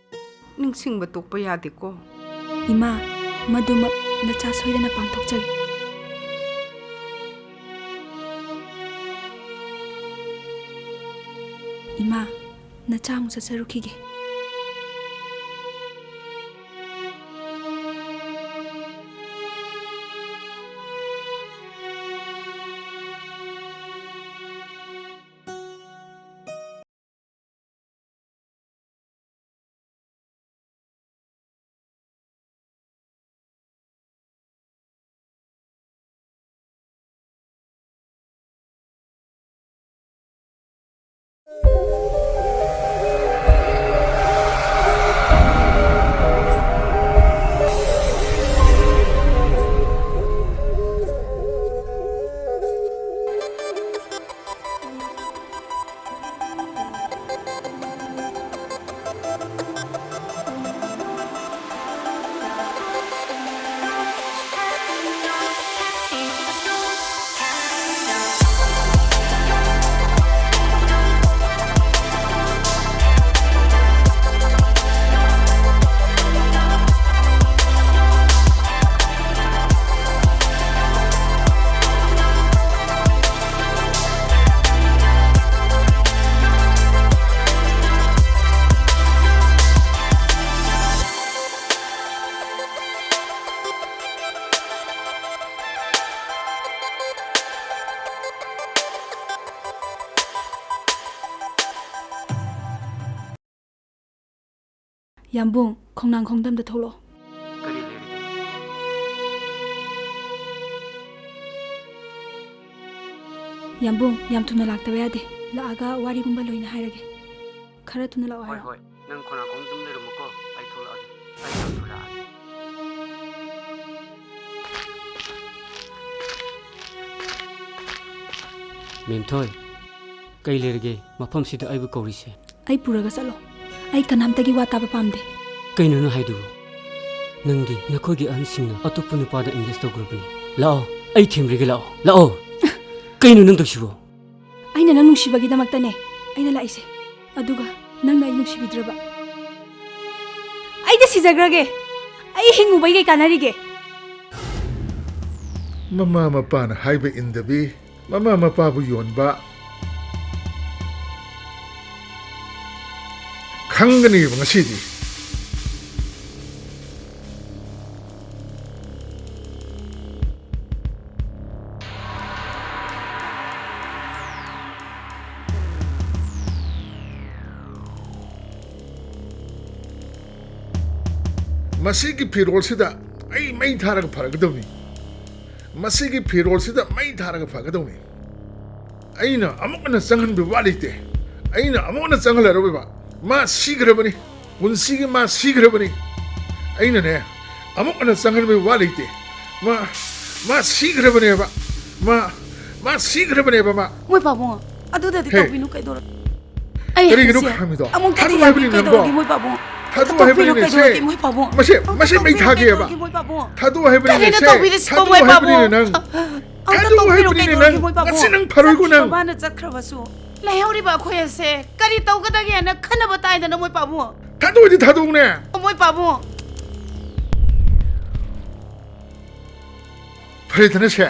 ꯅꯤꯡꯁꯤꯡꯕ ꯇꯣꯛꯄ ꯌꯥꯗꯦꯀꯣ꯫ ꯏꯃꯥ, ꯃꯗꯨꯃꯛ ꯅꯆꯥ ꯁꯣꯏꯗꯅ ꯄꯥꯡꯊꯣꯛꯆꯒꯦ꯫ ꯏꯃꯥ, ꯅꯆꯥ ꯑꯃꯨꯛ ꯆꯠꯆꯔꯨꯈꯤꯒꯦ꯫ ꯌꯥꯝꯕꯨꯡ, ꯈꯣꯡꯅꯥꯡ ꯈꯣꯡꯗ ꯑꯝꯇ ꯊꯣꯛꯂꯛꯑꯣ꯫ ꯀꯔꯤ ꯂꯩꯔꯒꯦ? ꯌꯥꯝꯕꯨꯡ, ꯌꯥꯝ ꯊꯨꯅ ꯂꯥꯛꯇꯕ ꯌꯥꯗꯦ꯫ ꯂꯥꯛꯑꯒ ꯋꯥꯔꯤꯒꯨꯝꯕ ꯂꯣꯏꯅ ꯍꯥꯏꯔꯒꯦ꯫ ꯈꯔ ꯊꯨꯅ ꯂꯥꯛꯑꯣ ꯍꯣꯏ, ꯍꯥꯏꯔꯣ꯫ ꯍꯣꯏ꯫ ꯅꯪ ꯈꯣꯡꯅꯥꯡ ꯈꯣꯡꯗ ꯑꯗꯨꯝ ꯂꯩꯔꯝꯃꯨꯀꯣ꯫ ꯑꯩ ꯊꯣꯛꯂꯛꯑꯒꯦ꯫ ꯑꯩ ꯌꯥꯝ ꯊꯨꯅ ꯂꯥꯛꯑꯒꯦ꯫ ꯃꯦꯝꯊꯣꯏ, ꯀꯩ ꯂꯩꯔꯒꯦ ꯃꯐꯝꯁꯤꯗ ꯑꯩꯕꯨ ꯀꯧꯔꯤꯁꯦ? ꯑꯩ ꯄꯨꯔꯒ ꯆꯠꯂꯣ꯫ ꯑꯩ ꯀꯅꯥꯝꯇꯒꯤ ꯋꯥ ꯇꯥꯕ ꯄꯥꯝꯗꯦ꯫ ꯀꯩꯅꯣ ꯅꯪ ꯍꯥꯏꯗꯨꯕꯨ? ꯅꯪꯗꯤ ꯅꯈꯣꯏꯒꯤ ꯑꯍꯟꯁꯤꯡꯅ ꯑꯇꯣꯞꯄ ꯅꯨꯄꯥꯗ engage ꯇꯧꯈ꯭ꯔꯕꯅꯤ꯫ ꯂꯥꯛꯑꯣ, ꯑꯩ ꯊꯦꯝꯕꯤꯔꯒꯦ, ꯂꯥꯛꯑꯣ, ꯂꯥꯛꯑꯣ꯫ ꯀꯩꯅꯣ ꯅꯪ ꯇꯧꯁꯤꯕꯣ? ꯑꯩꯅ ꯅꯪ ꯅꯨꯡꯁꯤꯕꯒꯤꯗꯃꯛꯇꯅꯦ ꯑꯩꯅ ꯂꯥꯛꯏꯁꯦ꯫ ꯑꯗꯨꯒ ꯅꯪꯅ ꯑꯩ ꯅꯨꯡꯁꯤꯕꯤꯗ꯭ꯔꯕ? ꯑꯩꯗꯤ ꯁꯤꯖꯈ꯭ꯔꯒꯦ꯫ ꯑꯩ ꯍꯤꯡꯉꯨꯕꯩ ꯀꯩ ꯀꯥꯟꯅꯔꯤꯒꯦ? ꯃꯃꯥ ꯃꯄꯥꯅ ꯍꯥꯏꯕ ꯏꯟꯗꯕꯤ, ꯃꯃꯥ ꯃꯄꯥꯕꯨ ꯌꯣꯟꯕ ꯈꯪꯒꯅꯤꯕ ꯉꯁꯤꯗꯤ꯫ ꯃꯁꯤꯒꯤ ꯐꯤꯔꯣꯜꯁꯤꯗ ꯑꯩ ꯃꯩ ꯊꯥꯔꯒ ꯐꯔꯒꯗꯕꯅꯤ꯫ ꯃꯁꯤꯒꯤ ꯐꯤꯔꯣꯜꯁꯤꯗ ꯃꯩ ꯊꯥꯔꯒ ꯐꯒꯗꯕꯅꯤ꯫ ꯑꯩꯅ ꯑꯃꯨꯛ ꯍꯟꯅ ꯆꯪꯍꯟꯕ ꯋꯥ ꯂꯩꯇꯦ꯫ ꯑꯩꯅ ꯑꯃꯨꯛ ꯍꯟꯅ ꯆꯪꯍꯜꯂꯔꯣꯏꯕ꯫ ꯃꯥ ꯁꯤꯈ꯭ꯔꯕꯅꯤ꯫ ꯄꯨꯟꯁꯤꯒꯤ ꯃꯥ ꯁꯤꯈ꯭ꯔꯕꯅꯤ꯫ ꯑꯩꯅꯅꯦ, ꯑꯃꯨꯛ ꯍꯟꯅ ꯆꯪꯍꯟꯕꯒꯤ ꯋꯥ ꯂꯩꯇꯦ꯫ ꯃꯥ, ꯃꯥ ꯁꯤꯈ꯭ꯔꯕꯅꯦꯕ꯫ ꯃꯥ, ꯃꯥ ꯁꯤꯈ꯭ꯔꯕꯅꯦꯕ ꯃꯥ꯫ ꯃꯣꯏ ꯄꯥꯕꯨꯡ, ꯑꯗꯨꯗꯗꯤ ꯍꯦ꯫ ꯇꯧꯕꯤꯅꯨ, ꯀꯩꯗꯧꯔꯒꯦ? ꯑꯩ ꯀꯔꯤꯒꯤꯅꯣ ꯍꯥꯏꯁꯦ ꯈꯥꯝꯃꯤꯗꯣ? ꯑꯃꯨꯛ ꯊꯥꯗꯣꯛꯑꯣ ꯊꯥꯗꯣꯛꯑꯣ ꯍꯥꯏꯕꯅꯤ ꯅꯪꯕꯣ꯫ ꯀꯩꯗꯧꯔꯒꯦ, ꯃꯣꯏ ꯄꯥꯕꯨꯡ? ꯊꯥꯗꯣꯛꯑꯣ ꯍꯥꯏꯕꯅꯤꯅꯦ, ꯇꯧꯕꯤꯔꯣ, ꯁꯦ꯫ ꯀꯩꯗꯧꯔꯒꯦ, ꯃꯣꯏ ꯄꯥꯕꯨꯡ? ꯃꯁꯦ, ꯑꯝꯇ ꯃꯁꯦ ꯃꯩ ꯇꯧꯕꯤꯔꯣ, ꯊꯥꯒꯦꯕ꯫ ꯀꯩꯗꯧꯔꯒꯦ, ꯃꯣꯏ ꯄꯥꯕꯨꯡ? ꯊꯥꯗꯣꯛꯑꯣ ꯍꯥꯏꯕꯅꯤꯅꯦ, ꯀꯔꯤꯅꯣ ꯁꯦ꯫ ꯇꯧꯕꯤꯔꯤꯁꯤꯕꯣ, ꯊꯥꯗꯣꯛꯑꯣ ꯃꯣꯏ ꯍꯥꯏꯕꯅꯤꯅꯦ ꯄꯥꯕꯨꯡ? ꯅꯪ꯫ ꯑꯝꯇ ꯊꯥꯗꯣꯛꯑꯣ ꯇꯧꯕꯤꯔꯣ, ꯍꯥꯏꯕꯅꯤꯅꯦ ꯀꯩꯗꯧꯔꯒꯦ, ꯅꯪ꯫ ꯃꯣꯏ ꯄꯥꯕꯨꯡ? ꯉꯁꯤ ꯅꯪ ꯐꯔꯣꯏꯀꯣ ꯆꯠꯈ꯭ꯔꯤꯕ ꯅꯪ꯫ ꯃꯥꯅ ꯆꯠꯈ꯭ꯔꯕꯁꯨ ꯂꯩꯍꯧꯔꯤꯕ ꯑꯩꯈꯣꯏ ꯑꯁꯦ ꯀꯔꯤ ꯇꯧꯒꯗꯒꯦꯅ ꯈꯟꯅꯕ ꯇꯥꯏꯗꯅ, ꯃꯣꯏ ꯄꯥꯕꯨꯡ? ꯊꯥꯗꯣꯛꯑꯣꯗꯤ ꯊꯥꯗꯣꯛꯎꯅꯦ꯫ ꯃꯣꯏ ꯄꯥꯕꯨꯡ꯫ ꯐꯔꯦꯗꯅ ꯁꯦ,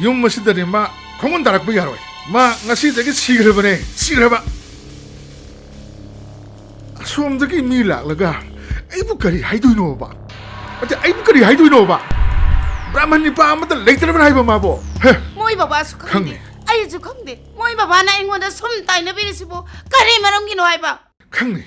ꯌꯨꯝ ꯑꯁꯤꯗꯗꯤ ꯃꯥ ꯈꯣꯡꯒꯨꯟ ꯇꯥꯔꯛꯄ ꯌꯥꯔꯣꯏ꯫ ꯃꯥ ꯉꯁꯤꯗꯒꯤ ꯁꯤꯈ꯭ꯔꯕꯅꯦ, ꯁꯤꯈ꯭ꯔꯕ꯫ ꯑꯁꯣꯝꯗꯒꯤ ꯃꯤ ꯂꯥꯛꯂꯒ ꯑꯩꯕꯨ ꯀꯔꯤ ꯍꯥꯏꯗꯣꯏꯅꯣꯕ? ꯑꯗ ꯑꯩꯕꯨ ꯀꯔꯤ ꯍꯥꯏꯗꯣꯏꯅꯣꯕ? ꯕ꯭ꯔꯥꯍꯃꯟ ꯅꯤꯄꯥ ꯑꯃꯠꯇ ꯂꯩꯇ꯭ꯔꯕꯅꯦ ꯍꯥꯏꯕ ꯃꯥꯕꯨ? ꯍꯦ? ꯃꯣꯏ ꯕꯕꯥꯁꯨ ꯈꯪꯗꯦ, ꯈꯪꯉꯦ꯫ ꯑꯩꯁꯨ ꯈꯪꯗꯦ꯫ ꯃꯣꯏ ꯕꯕꯥꯅ ꯑꯩꯉꯣꯟꯗ ꯁꯨꯝ ꯇꯥꯏꯅꯕꯤꯔꯤꯁꯤꯕꯨ ꯀꯔꯤ ꯃꯔꯝꯒꯤꯅꯣ ꯍꯥꯏꯕ? ꯈꯪꯉꯦ꯫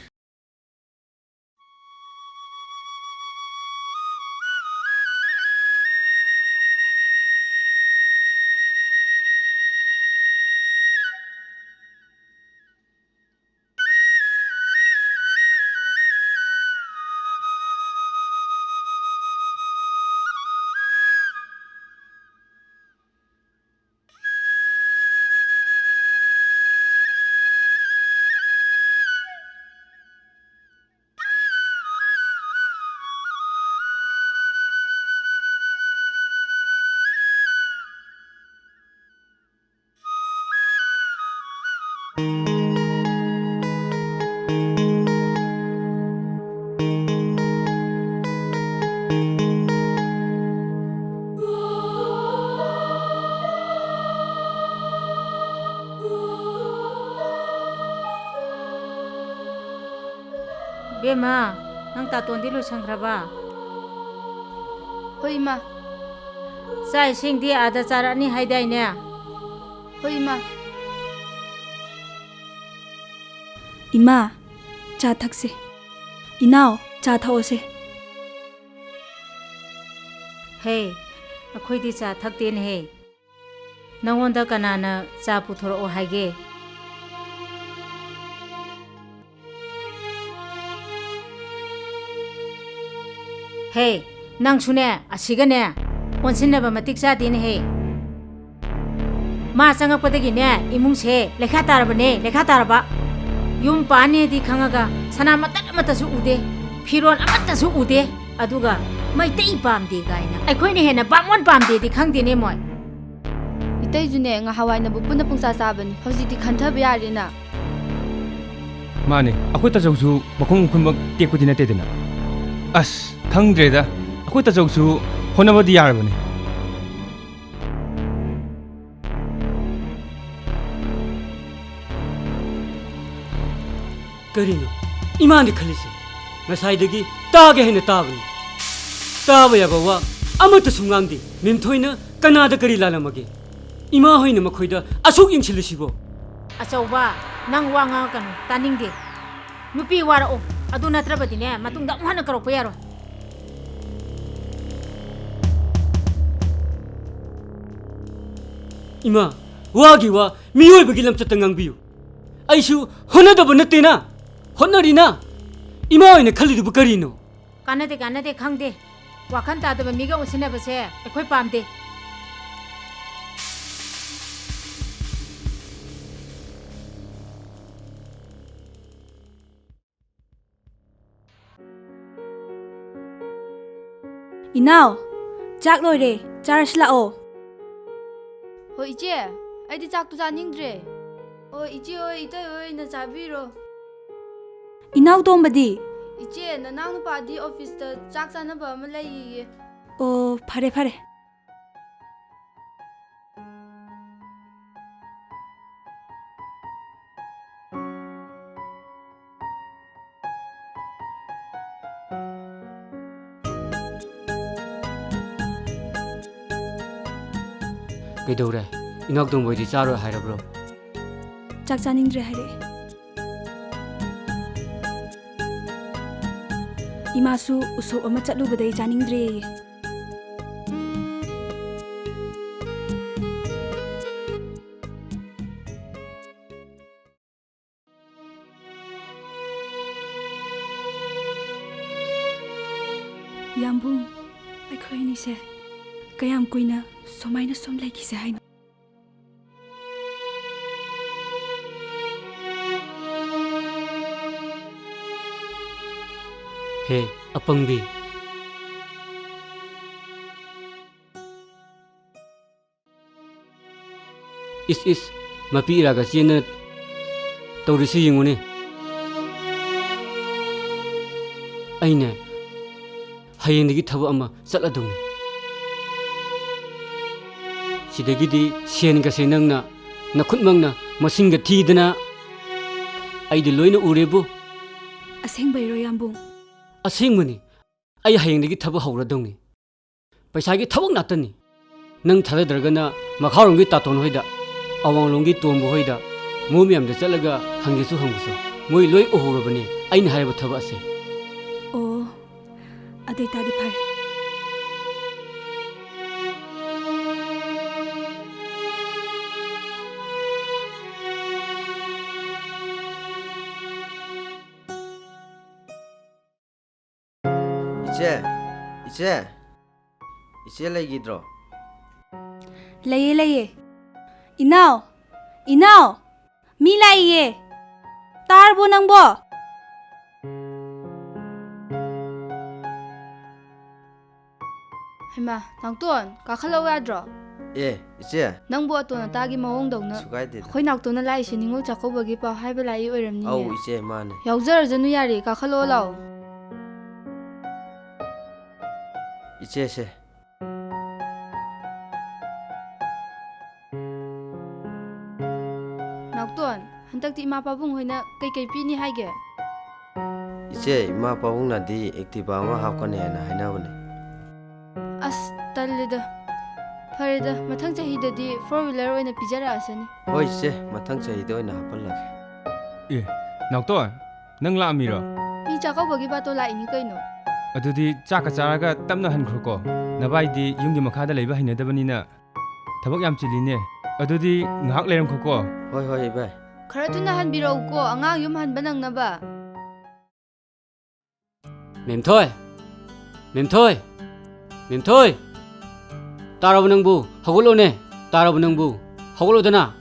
ꯕꯦꯝꯃ, ꯅꯪ ꯇꯥꯇꯣꯟꯗꯤ ꯂꯣꯏꯁꯟꯈ꯭ꯔꯕ? ꯍꯣꯏ, ꯏꯃꯥ꯫ ꯆꯥꯛ ꯏꯁꯤꯡꯗꯤ ꯑꯥꯗ ꯆꯥꯔꯛꯑꯅꯤ ꯍꯥꯏꯗꯥꯏꯅꯦ? ꯍꯣꯏ, ꯏꯃꯥ꯫ ꯏꯃꯥ, ꯆꯥ ꯊꯛꯁꯦ꯫ ꯏꯅꯥꯎ, ꯆꯥ ꯊꯛꯑꯣꯁꯦ꯫ ꯍꯦ, ꯑꯩꯈꯣꯏꯗꯤ ꯆꯥ ꯊꯛꯇꯦꯅꯦꯍꯦ꯫ ꯅꯉꯣꯟꯗ ꯀꯅꯥꯅ ꯆꯥ ꯄꯨꯊꯣꯔꯛꯑꯣ ꯍꯥꯏꯒꯦ? ꯍꯦ, ꯅꯪꯁꯨꯅꯦ, ꯑꯁꯤꯒꯅꯦ, ꯑꯣꯟꯁꯤꯟꯅꯕ ꯃꯇꯤꯛ ꯆꯥꯗꯦꯅꯦꯍꯦ꯫ ꯃꯥ ꯆꯪꯉꯛꯄꯗꯒꯤꯅꯦ, ꯏꯃꯨꯡꯁꯦ ꯂꯩꯈꯥ ꯇꯥꯔꯕꯅꯦ, ꯂꯩꯈꯥ ꯇꯥꯔꯕ꯫ ꯌꯨꯝ ꯄꯥꯟꯅꯦꯗꯤ ꯈꯪꯉꯒ ꯁꯅꯥ ꯃꯇꯠ ꯑꯃꯠꯇꯁꯨ ꯎꯗꯦ, ꯐꯤꯔꯣꯜ ꯑꯃꯠꯇꯁꯨ ꯎꯗꯦ꯫ ꯑꯗꯨꯒ ꯃꯩꯇꯩ ꯄꯥꯝꯗꯦ ꯀꯥꯏꯅ, ꯑꯩꯈꯣꯏꯅ ꯍꯦꯟꯅ ꯕꯥꯃꯣꯟ ꯄꯥꯝꯗꯦꯗꯤ ꯈꯪꯗꯦꯅꯦ ꯃꯣꯏ꯫ ꯏꯇꯩꯁꯨꯅꯦ, ꯉꯍꯥꯟꯋꯥꯏꯅꯕꯨ ꯄꯨꯟꯅ ꯄꯨꯡꯆꯥ ꯆꯥꯕꯅꯤ, ꯍꯧꯖꯤꯛꯇꯤ ꯈꯟꯊꯕ ꯌꯥꯔꯦꯅ꯫ ꯃꯥꯅꯦ, ꯑꯩꯈꯣꯏ ꯇꯥꯆꯧꯁꯨ ꯃꯈꯣꯡ ꯈꯨꯟꯃꯛ ꯇꯦꯛꯄꯗꯤ ꯅꯠꯇꯦꯗꯅ꯫ ꯑꯁ, ꯈꯪꯗ꯭ꯔꯦꯗ, ꯑꯩꯈꯣꯏ ꯇꯥꯆꯧꯁꯨ ꯍꯣꯠꯅꯕꯗꯤ ꯌꯥꯔꯕꯅꯦ꯫ ꯀꯔꯤꯅꯣ ꯏꯃꯥꯅ ꯈꯜꯂꯤꯁꯦ? ꯉꯁꯥꯏꯗꯒꯤ ꯇꯥꯒꯦ ꯍꯥꯏꯅ ꯇꯥꯕꯅꯤ꯫ ꯇꯥꯕ ꯌꯥꯕ ꯋꯥ ꯑꯃꯠꯇꯁꯨ ꯉꯥꯡꯗꯦ꯫ ꯃꯦꯝꯊꯣꯏꯅ ꯀꯅꯥꯗ ꯀꯔꯤ ꯂꯥꯜꯂꯝꯃꯒꯦ? ꯏꯃꯥ ꯍꯣꯏꯅ ꯃꯈꯣꯏꯗ ꯑꯁꯨꯛ ꯌꯦꯡꯁꯤꯜꯂꯤꯁꯤꯕꯣ? ꯑꯆꯧꯕ, ꯅꯪ ꯋꯥ ꯉꯥꯡꯉꯛꯀꯅꯨ, ꯇꯥꯅꯤꯡꯗꯦ꯫ ꯅꯨꯄꯤ ꯋꯥꯔꯛꯑꯣ, ꯑꯗꯨ ꯅꯠꯇ꯭ꯔꯕꯗꯤꯅꯦ, ꯃꯇꯨꯡꯗ ꯑꯃꯨꯛ ꯍꯟꯅ ꯀꯧꯔꯛꯄ ꯌꯥꯔꯣꯏ꯫ ꯏꯃꯥ, ꯋꯥꯒꯤ ꯋꯥ ꯃꯤꯑꯣꯏꯕꯒꯤ ꯂꯝꯆꯠꯇ ꯉꯥꯡꯕꯤꯌꯨ꯫ ꯑꯩꯁꯨ ꯍꯣꯠꯅꯗꯕ ꯅꯠꯇꯦꯅ, ꯍꯣꯠꯅꯔꯤꯅ꯫ ꯏꯃꯥ ꯑꯣꯏꯅ ꯈꯜꯂꯤꯗꯨꯕꯨ ꯀꯔꯤꯅꯣ? ꯀꯥꯟꯅꯗꯦ, ꯀꯥꯟꯅꯗꯦ, ꯈꯪꯗꯦ꯫ ꯋꯥꯈꯜ ꯇꯥꯗꯕ ꯃꯤꯒ ꯑꯣꯟꯁꯤꯟꯅꯕꯁꯦ ꯑꯩꯈꯣꯏ ꯄꯥꯝꯗꯦ꯫ ꯏꯅꯥꯎ, ꯆꯥꯛ ꯂꯣꯏꯔꯦ, ꯆꯥꯔꯁꯤ ꯂꯥꯛꯑꯣ꯫ ꯍꯣꯏ ꯏꯆꯦ, ꯑꯩꯗꯤ ꯆꯥꯛꯇꯨ ꯆꯥꯅꯤꯡꯗ꯭ꯔꯦ꯫ ꯑꯣ, ꯏꯆꯦ ꯍꯣꯏ, ꯏꯇꯩ ꯍꯣꯏꯅ ꯆꯥꯕꯤꯔꯣ꯫ ꯏꯅꯥꯎꯇꯣꯝꯕꯗꯤ? ꯏꯆꯦ, ꯅꯅꯥꯎ ꯅꯨꯄꯥꯗꯤ ꯑꯣꯐꯤꯁꯇ ꯆꯥꯛ ꯆꯥꯅꯕ ꯑꯃ ꯂꯩꯌꯦ꯫ ꯑꯣ, ꯐꯔꯦ, ꯐꯔꯦ꯫ ꯀꯩꯗꯧꯔꯦ? ꯏꯅꯥꯎꯇꯣꯝꯕ ꯍꯣꯏꯗꯤ ꯆꯥꯔꯣꯏ ꯍꯥꯏꯔꯕ꯭ꯔꯣ? ꯆꯥꯛ ꯆꯥꯅꯤꯡꯗ꯭ꯔꯦ ꯍꯥꯏꯔꯛꯑꯦ꯫ ꯏꯃꯥꯁꯨ ꯎꯁꯣꯞ ꯑꯃ ꯆꯠꯂꯨꯕꯗꯩ ꯆꯥꯅꯤꯡꯗ꯭ꯔꯦꯌꯦ꯫ ꯌꯥꯝꯕꯨꯡ, ꯑꯩꯈꯣꯏ ꯑꯅꯤꯁꯦ ꯀꯌꯥꯝ ꯀꯨꯏꯅ ꯁꯨꯃꯥꯏꯅ ꯁꯨꯝ ꯂꯩꯈꯤꯁꯦ ꯍꯥꯏꯅꯣ? ꯍꯦ, ꯑꯄꯪꯕꯤ꯫ ꯏꯁ, ꯏꯁ, ꯃꯄꯤ ꯏꯔꯥꯒ ꯆꯦꯟꯅ ꯇꯧꯔꯤꯁꯤ ꯌꯦꯡꯉꯨꯅꯦ꯫ ꯑꯩꯅꯦ, ꯍꯌꯦꯡꯗꯒꯤ ꯊꯕꯛ ꯑꯃ ꯆꯠꯂꯗꯧꯅꯤ꯫ ꯁꯤꯗꯒꯤꯗꯤ ꯁꯦꯟꯒꯁꯦ ꯅꯪꯅ ꯅꯈꯨꯠꯃꯛꯅ ꯃꯁꯤꯡꯒ ꯊꯤꯗꯅ ꯑꯩꯗꯤ ꯂꯣꯏꯅ ꯎꯔꯦꯕꯨ꯫ ꯑꯁꯦꯡꯕꯩꯔꯣ, ꯌꯥꯝꯕꯨꯡ? ꯑꯁꯦꯡꯕꯅꯤ꯫ ꯑꯩ ꯍꯌꯦꯡꯗꯒꯤ ꯊꯕꯛ ꯍꯧꯔꯗꯧꯅꯤ꯫ ꯄꯩꯁꯥꯒꯤ ꯊꯕꯛ ꯉꯥꯛꯇꯅꯤ꯫ ꯅꯪ ꯊꯥꯖꯗ꯭ꯔꯒꯅ ꯃꯈꯥꯔꯣꯝꯒꯤ ꯇꯥꯇꯣꯟ ꯍꯣꯏꯗ, ꯑꯋꯥꯡꯂꯣꯝꯒꯤ ꯇꯣꯝꯕ ꯍꯣꯏꯗ, ꯃꯣꯏ ꯃꯌꯥꯝꯗ ꯆꯠꯂꯒ ꯍꯪꯒꯦꯁꯨ ꯍꯪꯉꯨꯁꯨ꯫ ꯃꯣꯏ ꯂꯣꯏ ꯎꯍꯧꯔꯕꯅꯦ ꯑꯩꯅ ꯍꯥꯏꯔꯤꯕ ꯊꯕꯛ ꯑꯁꯦ꯫ ꯑꯣ, ꯑꯗꯨ ꯑꯣꯏꯇꯥꯗꯤ ꯐꯔꯦ꯫ ꯏꯆꯦ, ꯏꯆꯦ, ꯏꯆꯦ ꯂꯩꯈꯤꯗ꯭ꯔꯣ? ꯂꯩꯌꯦ, ꯂꯩꯌꯦ꯫ ꯏꯅꯥꯎ, ꯏꯅꯥꯎ, ꯃꯤ ꯂꯥꯛꯏꯌꯦ꯫ ꯇꯥꯔꯕꯣ ꯅꯪꯕꯣ? ꯍꯩꯃꯥ, ꯅꯥꯎꯇꯣꯟ, ꯀꯥꯈꯠꯂꯛꯎ ꯌꯥꯗ꯭ꯔꯣ? ꯑꯦ, ꯏꯆꯦ꯫ ꯅꯪꯕꯨ ꯑꯇꯣꯟ ꯑꯇꯥꯒꯤ ꯃꯑꯣꯡꯗꯧꯅ꯫ ꯀꯩꯁꯨ ꯀꯥꯏꯗꯦꯗ꯫ ꯑꯩꯈꯣꯏ ꯅꯥꯎꯇꯣꯟꯅ ꯂꯥꯛꯏꯁꯦ ꯅꯤꯉꯣꯜ ꯆꯥꯛꯀꯧꯕꯒꯤ ꯄꯥꯎ ꯍꯥꯏꯕ ꯂꯥꯛꯏ ꯑꯣꯏꯔꯝꯅꯤꯅꯦ꯫ ꯑꯧ, ꯏꯆꯦ, ꯃꯥꯅꯦ꯫ ꯌꯥꯎꯖꯔꯖꯅꯨ, ꯌꯥꯔꯦ, ꯀꯥꯈꯠꯂꯛꯑꯣ ꯂꯥꯛꯑꯣ꯫ ꯏꯆꯦꯁꯦ꯫ ꯅꯥꯎꯇꯣꯟ, ꯍꯟꯗꯛꯇꯤ ꯏꯃꯥ ꯄꯥꯕꯨꯡ ꯍꯣꯏꯅ ꯀꯩꯀꯩ ꯄꯤꯅꯤ ꯍꯥꯏꯒꯦ? ꯏꯆꯦ, ꯏꯃꯥ ꯄꯥꯕꯨꯡꯅꯗꯤ Activa ꯑꯃ ꯍꯥꯞꯀꯅꯤ ꯍꯥꯏꯅ ꯍꯥꯏꯅꯕꯅꯦ꯫ ꯑꯁ, ꯇꯜꯂꯦꯗ꯫ ꯐꯔꯦꯗ, ꯃꯊꯪ ꯆꯍꯤꯗꯗꯤ four wheeler ꯑꯣꯏꯅ ꯄꯤꯖꯔꯛꯑꯁꯅꯤ꯫ ꯍꯣꯏ ꯏꯆꯦ, ꯃꯊꯪ ꯆꯍꯤꯗ ꯑꯣꯏꯅ ꯍꯥꯞꯍꯜꯂꯒꯦ꯫ ꯑꯦ, ꯅꯥꯎꯇꯣꯟ, ꯅꯪ ꯂꯥꯛꯑꯝꯃꯤꯔꯣ? ꯃꯤ ꯆꯥꯛꯀꯧꯕꯒꯤ ꯕꯥꯇꯣꯟ ꯂꯥꯛꯏꯅꯤ ꯀꯩꯅꯣ꯫ ꯑꯗꯨꯗꯤ ꯆꯥꯛꯀ ꯆꯥꯔꯒ ꯇꯞꯅ ꯍꯟꯈ꯭ꯔꯣꯀꯣ꯫ ꯅꯕꯥꯏꯗꯤ ꯌꯨꯝꯒꯤ ꯃꯈꯥꯗ ꯂꯩꯕ ꯍꯩꯅꯗꯕꯅꯤꯅ ꯊꯕꯛ ꯌꯥꯝ ꯆꯤꯜꯂꯤꯅꯦ꯫ ꯑꯗꯨꯗꯤ ꯉꯥꯏꯍꯥꯛ ꯂꯩꯔꯝꯈꯣꯀꯣ꯫ ꯍꯣꯏ, ꯍꯣꯏ, ꯏꯕꯥꯏ꯫ ꯈꯔ ꯊꯨꯅ ꯍꯟꯕꯤꯔꯛꯎꯀꯣ, ꯑꯉꯥꯡ ꯌꯨꯝ ꯍꯟꯕ ꯅꯪꯅꯕ꯫ ꯃꯦꯝꯊꯣꯏ! ꯃꯦꯝꯊꯣꯏ! ꯃꯦꯝꯊꯣꯏ! ꯇꯥꯔꯕ ꯅꯪꯕꯨ? ꯍꯧꯒꯠꯂꯣꯅꯦ! ꯇꯥꯔꯕ ꯅꯪꯕꯨ? ꯍꯧꯒꯠꯂꯣꯗꯅ!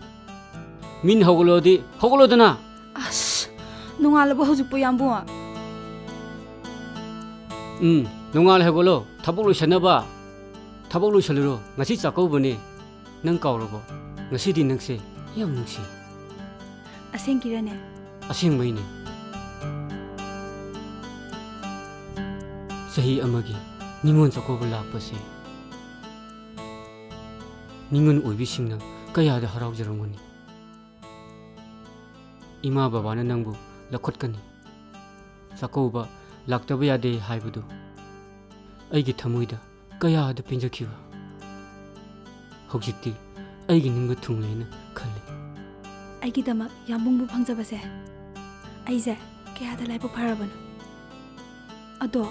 ꯃꯤꯅ ꯍꯧꯒꯠꯂꯣꯗꯤ ꯍꯧꯒꯠꯂꯣꯗꯅ! ꯑꯁ, ꯅꯣꯡꯉꯥꯜꯂꯕ ꯍꯧꯖꯤꯛꯄꯨ, ꯌꯥꯝꯕꯨꯡ? ꯎꯝ, ꯅꯣꯡꯉꯥꯜꯂꯦ, ꯍꯧꯒꯠꯂꯣ꯫ ꯊꯕꯛ ꯂꯣꯏꯁꯟꯅꯕ꯫ ꯊꯕꯛ ꯂꯣꯏꯁꯜꯂꯨꯔꯣ꯫ ꯉꯁꯤ ꯆꯥꯛꯀꯧꯕꯅꯦ꯫ ꯅꯪ ꯀꯥꯎꯔꯕꯣ? ꯉꯁꯤꯗꯤ ꯅꯪꯁꯦ ꯌꯥꯝ ꯅꯨꯡꯁꯤ꯫ ꯑꯁꯦꯡꯀꯤꯔꯅꯦ? ꯑꯁꯦꯡꯕꯩꯅꯦ꯫ ꯆꯍꯤ ꯑꯃꯒꯤ ꯅꯤꯉꯣꯜ ꯆꯥꯛꯀꯧꯕ ꯂꯥꯛꯄꯁꯦ ꯅꯤꯉꯣꯜ ꯑꯣꯏꯕꯤꯁꯤꯡꯅ ꯀꯌꯥꯗ ꯍꯔꯥꯎꯖꯔꯝꯒꯅꯤ꯫ ꯏꯃꯥ ꯕꯕꯥꯅ ꯅꯪꯕꯨ ꯂꯧꯈꯠꯀꯅꯤ꯫ ꯆꯥꯛꯀꯧꯕ ꯂꯥꯛꯇꯕ ꯌꯥꯗꯦ ꯍꯥꯏꯕꯗꯨ ꯑꯩꯒꯤ ꯊꯃꯣꯏꯗ ꯀꯌꯥꯗ ꯄꯦꯟꯖꯈꯤꯕ꯫ ꯍꯧꯖꯤꯛꯇꯤ ꯑꯩꯒꯤ ꯅꯤꯡꯕ ꯊꯨꯡꯂꯦꯅ ꯈꯜꯂꯤ꯫ ꯑꯩꯒꯤꯗꯃꯛ ꯌꯥꯝꯕꯨꯡꯕꯨ ꯐꯪꯖꯕꯁꯦ ꯑꯩꯁꯦ ꯀꯌꯥꯗ ꯂꯥꯏꯕꯛ ꯐꯔꯕꯅꯣ꯫ ꯑꯗꯣ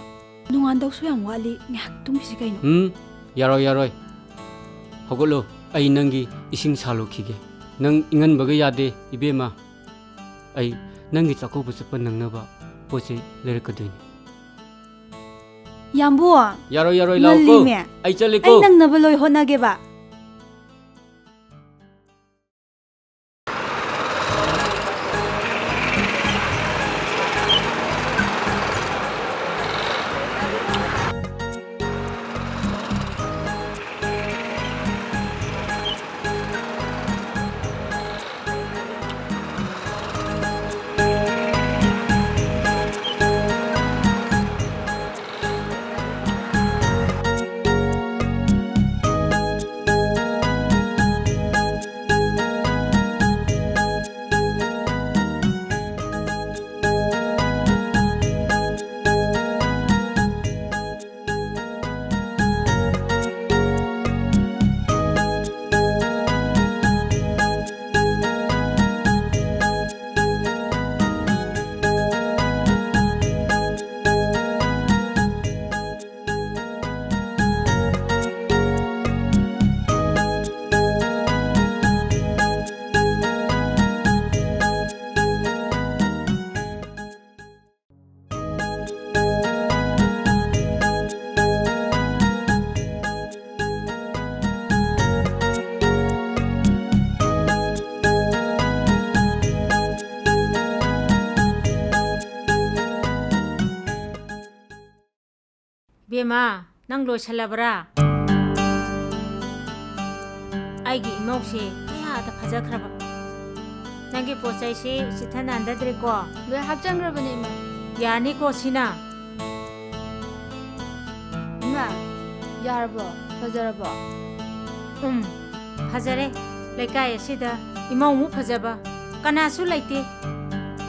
ꯅꯣꯡꯉꯥꯟꯗꯧꯁꯨ ꯌꯥꯝ ꯋꯥꯠꯂꯤ, ꯉꯥꯏꯍꯥꯛ ꯇꯨꯝꯈꯤꯁꯤ ꯀꯩꯅꯣ꯫ ꯎꯝ, ꯌꯥꯔꯣꯏ, ꯌꯥꯔꯣꯏ꯫ ꯍꯧꯒꯠꯂꯣ, ꯑꯩ ꯅꯪꯒꯤ ꯏꯁꯤꯡ ꯁꯥꯜꯂꯨꯈꯤꯒꯦ꯫ ꯅꯪ ꯏꯪꯍꯟꯕꯒ ꯌꯥꯗꯦ, ꯏꯕꯦꯝꯃ꯫ ꯑꯩ ꯅꯪꯒꯤ ꯆꯥꯛꯀꯧꯕ ꯆꯠꯄ ꯅꯪꯅꯕ ꯄꯣꯠ ꯆꯩ ꯂꯩꯔꯛꯀꯗꯣꯏꯅꯤ꯫ ꯌꯥꯝꯕꯨ! ꯌꯥꯔꯣꯏ, ꯌꯥꯔꯣꯏ, ꯂꯥꯛꯑꯣꯀꯣ꯫ ꯉꯜꯂꯤꯃꯦ꯫ ꯑꯩ ꯆꯠꯂꯦꯀꯣ꯫ ꯑꯩ ꯅꯪꯅꯕ ꯂꯣꯏ ꯍꯣꯠꯅꯒꯦꯕ꯫ ꯏꯕꯦꯝꯃ, ꯅꯪ ꯂꯣꯏꯁꯜꯂꯕ꯭ꯔꯥ? ꯑꯩꯒꯤ ꯏꯃꯧꯁꯦ ꯀꯌꯥꯗ ꯐꯖꯈ꯭ꯔꯕ꯫ ꯅꯪꯒꯤ ꯄꯣꯠ ꯆꯩꯁꯤ ꯆꯤꯠꯊ ꯅꯥꯟꯗꯗ꯭ꯔꯦꯀꯣ? ꯂꯣꯏ ꯍꯥꯞꯆꯟꯈ꯭ꯔꯕꯅꯦ, ꯏꯃꯥ꯫ ꯌꯥꯅꯤꯀꯣ ꯁꯤꯅ? ꯏꯃꯥ, ꯌꯥꯔꯕꯣ? ꯐꯖꯔꯕꯣ? ꯎꯝ, ꯐꯖꯔꯦ꯫ ꯂꯩꯀꯥꯏ ꯑꯁꯤꯗ ꯏꯃꯧꯃꯨꯛ ꯐꯖꯕ ꯀꯅꯥꯁꯨ ꯂꯩꯇꯦ꯫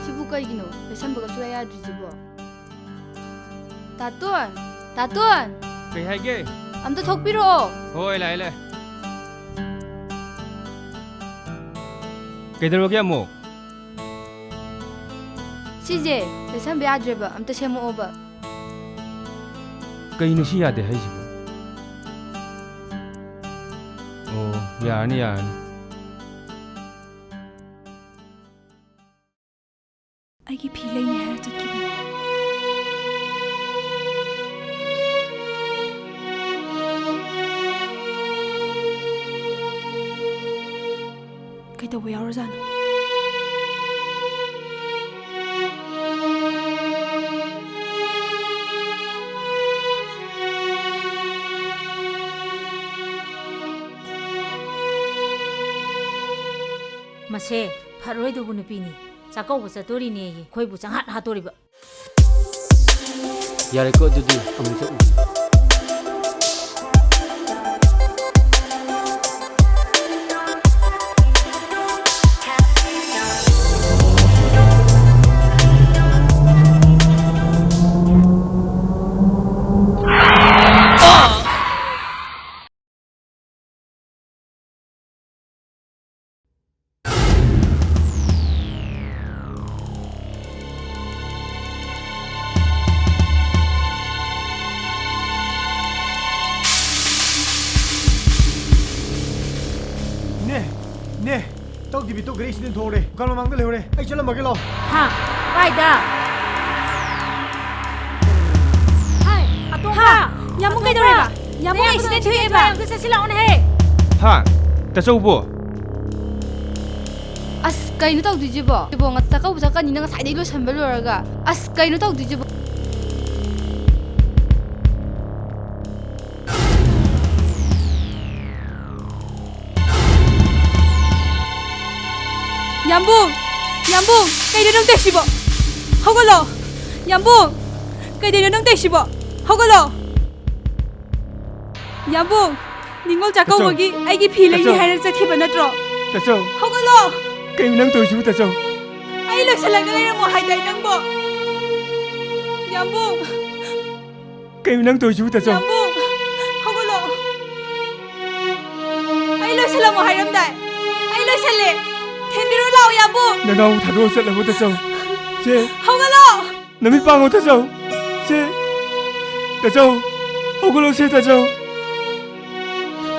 ꯁꯤꯕꯨ ꯀꯩꯒꯤꯅꯣ? ꯂꯩꯁꯟꯕꯒ ꯁꯨꯡꯌꯥ ꯌꯥꯗ꯭ꯔꯤꯁꯤꯕꯣ? ꯇꯥꯇꯣꯟ! ꯇꯥꯇꯣꯟ! ꯀꯩ ꯍꯥꯏꯒꯦ? ꯑꯝꯇ ꯊꯣꯛꯄꯤꯔꯛꯑꯣ꯫ ꯍꯣꯏ, ꯂꯥꯛꯑꯦ, ꯂꯥꯛꯑꯦ꯫ ꯀꯩꯗꯧꯔꯒꯦ ꯑꯃꯨꯛ? ꯁꯤꯁꯦ ꯂꯩꯁꯟꯕ ꯌꯥꯗ꯭ꯔꯦꯕ, ꯑꯝꯇ ꯁꯦꯝꯃꯛꯑꯣꯕ꯫ ꯀꯩꯅꯣ ꯁꯤ ꯌꯥꯗꯦ ꯍꯥꯏꯁꯤꯕꯣ? ꯑꯣ, ꯌꯥꯔꯅꯤ, ꯌꯥꯔꯅꯤ꯫ ꯑꯩꯒꯤ ꯐꯤ ꯂꯩꯅꯤ ꯍꯥꯏꯔ ꯆꯠꯈꯤꯕꯅꯦ꯫ ꯀꯩꯗꯧꯕ ꯌꯥꯎꯔꯖꯥꯠꯅꯣ? ꯃꯁꯦ ꯐꯔꯣꯏꯗꯧꯕ ꯅꯨꯄꯤꯅꯤ꯫ ꯆꯥꯛꯀꯧꯕ ꯆꯠꯇꯣꯔꯤꯅꯦꯌꯦ, ꯑꯩꯈꯣꯏꯕꯨ ꯆꯪꯍꯥꯠ ꯍꯥꯠꯇꯣꯔꯤꯕ꯫ ꯌꯥꯔꯦꯀꯣ, ꯑꯗꯨꯗꯤ ꯑꯃꯨꯛ ꯆꯠꯂꯨꯁꯤ꯫ ꯅꯦ, ꯅꯦ, ꯇꯧꯗꯕꯤ ꯇꯧꯈ꯭ꯔꯦ, ꯑꯩ ꯁꯤꯗ ꯊꯣꯛꯍꯧꯔꯦ꯫ ꯗꯨꯀꯥꯟ ꯃꯃꯥꯡꯗ ꯂꯩꯍꯧꯔꯦ꯫ ꯑꯩ ꯆꯠꯂꯝꯃꯒꯦ ꯂꯥꯛꯑꯣ꯫ ꯍꯥ? ꯀꯥꯏꯗ? ꯍꯥꯏ, ꯑꯇꯣꯝꯕ! ꯍꯥ? ꯌꯥꯝꯕꯨꯡ ꯑꯇꯣꯝꯕ! ꯀꯩꯗꯧꯔꯦꯕ? ꯌꯥꯝꯕꯨꯡ ꯅꯌꯥꯝꯕꯗꯣ ꯑꯦꯛꯁꯤꯗꯦꯟ ꯊꯣꯛꯑꯦꯕ꯫ ꯑꯝꯇ ꯆꯠꯁꯤ ꯂꯥꯛꯑꯣꯅꯦꯍꯦ꯫ ꯍꯥ? ꯇꯥꯆꯧꯕꯣ? ꯑꯁ, ꯀꯩꯅꯣ ꯇꯧꯗꯣꯏꯁꯤꯕꯣ? ꯁꯤꯕꯣ, ꯉ-, ꯆꯥꯛꯀꯧꯕ ꯆꯠꯀꯅꯤꯅ ꯉꯁꯥꯏꯗꯩ ꯂꯣꯏꯁꯟꯕ ꯂꯣꯏꯔꯒ꯫ ꯑꯁ, ꯀꯩꯅꯣ ꯇꯧꯗꯣꯏꯁꯤꯕꯣ? ꯌꯥꯝꯕꯨꯡ! ꯌꯥꯝꯕꯨꯡ! ꯀꯩꯅꯣ ꯅꯪ ꯇꯧꯏꯁꯤꯕꯣ? ꯍꯧꯒꯠꯂꯣ! ꯌꯥꯝꯕꯨꯡ! ꯀꯩꯗꯧꯔꯤꯅꯣ ꯅꯪ ꯇꯧꯏꯁꯤꯕꯣ? ꯍꯧꯒꯠꯂꯣ! ꯌꯥꯝꯕꯨꯡ! ꯅꯤꯉꯣꯜ ꯆꯥꯛꯀꯧꯕꯒꯤ ꯑꯩꯒꯤ ꯐꯤ ꯂꯩꯅꯤ ꯇꯥꯆꯧ! ꯍꯥꯏꯔ ꯆꯠꯈꯤꯕ ꯅꯠꯇ꯭ꯔꯣ? ꯇꯥꯆꯧ! ꯍꯧꯒꯠꯂꯣ! ꯀꯩꯅꯣ ꯅꯪ ꯇꯧꯔꯤꯁꯤꯕꯨ, ꯇꯥꯆꯧ? ꯑꯩ ꯂꯣꯏꯁꯤꯜꯂꯒ ꯂꯩꯔꯝꯃꯣ ꯍꯥꯏꯗꯥꯏ ꯅꯪꯕꯣ? ꯌꯥꯝꯕꯨꯡ! ꯀꯩꯅꯣ ꯅꯪ ꯇꯧꯔꯤꯁꯤꯕꯨ, ꯇꯥꯆꯧ? ꯌꯥꯝꯕꯨꯡ! ꯍꯧꯒꯠꯂꯣ! ꯑꯩ ꯂꯣꯏꯁꯤꯜꯂꯝꯃꯣ ꯍꯥꯏꯔꯝꯗꯥꯏ? ꯑꯩ ꯂꯣꯏꯁꯤꯜꯂꯦ! ꯊꯤꯟꯕꯤꯔꯣ ꯂꯥꯛꯑꯣ, ꯌꯥꯝꯕꯨꯡ! ꯅꯅꯥꯎ ꯊꯥꯗꯣꯛꯑ ꯆꯠꯂꯕꯣ, ꯇꯥꯆꯧ? ꯁꯦ! ꯍꯧꯒꯠꯂꯣ! ꯅꯃꯤꯠ ꯄꯥꯡꯉꯣ, ꯇꯥꯆꯧ! ꯁꯦ! ꯇꯥꯆꯧ! ꯍꯧꯒꯠꯂꯣ, ꯁꯦ, ꯇꯥꯆꯧ!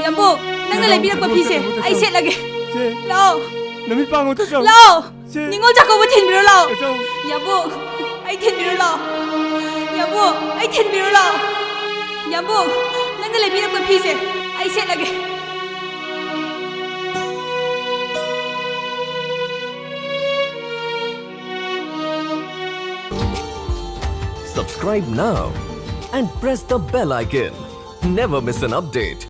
ꯌꯥꯝꯕꯨꯡ, ꯅꯪꯅ ꯅꯅꯥꯎ ꯂꯩꯕꯤꯔꯛꯄ ꯊꯥꯗꯣꯛꯑ ꯐꯤꯁꯦ ꯆꯠꯂꯕꯣ, ꯇꯥꯆꯧ? ꯑꯩ ꯁꯦꯠꯂꯒꯦ꯫ ꯁꯦ! ꯂꯥꯛꯑꯣ! ꯅꯃꯤꯠ ꯄꯥꯡꯉꯣ, ꯇꯥꯆꯧ! ꯂꯥꯛꯑꯣ! ꯁꯦ! ꯅꯤꯉꯣꯜ ꯆꯥꯛꯀꯧꯕ ꯊꯤꯟꯕꯤꯔꯣ ꯂꯥꯛꯑꯣ! ꯇꯥꯆꯧ! ꯌꯥꯝꯕꯨꯡ, ꯑꯩ ꯊꯤꯟꯕꯤꯔꯣ ꯂꯥꯛꯑꯣ! ꯌꯥꯝꯕꯨꯡ, ꯑꯩ ꯊꯤꯟꯕꯤꯔꯣ ꯂꯥꯛꯑꯣ! ꯌꯥꯝꯕꯨꯡ, ꯅꯪꯅ ꯂꯩꯕꯤꯔꯛꯄ ꯐꯤꯁꯦ ꯑꯩ ꯁꯦꯠꯂꯒꯦ꯫ Subscribe now and press the bell icon. Never miss an update.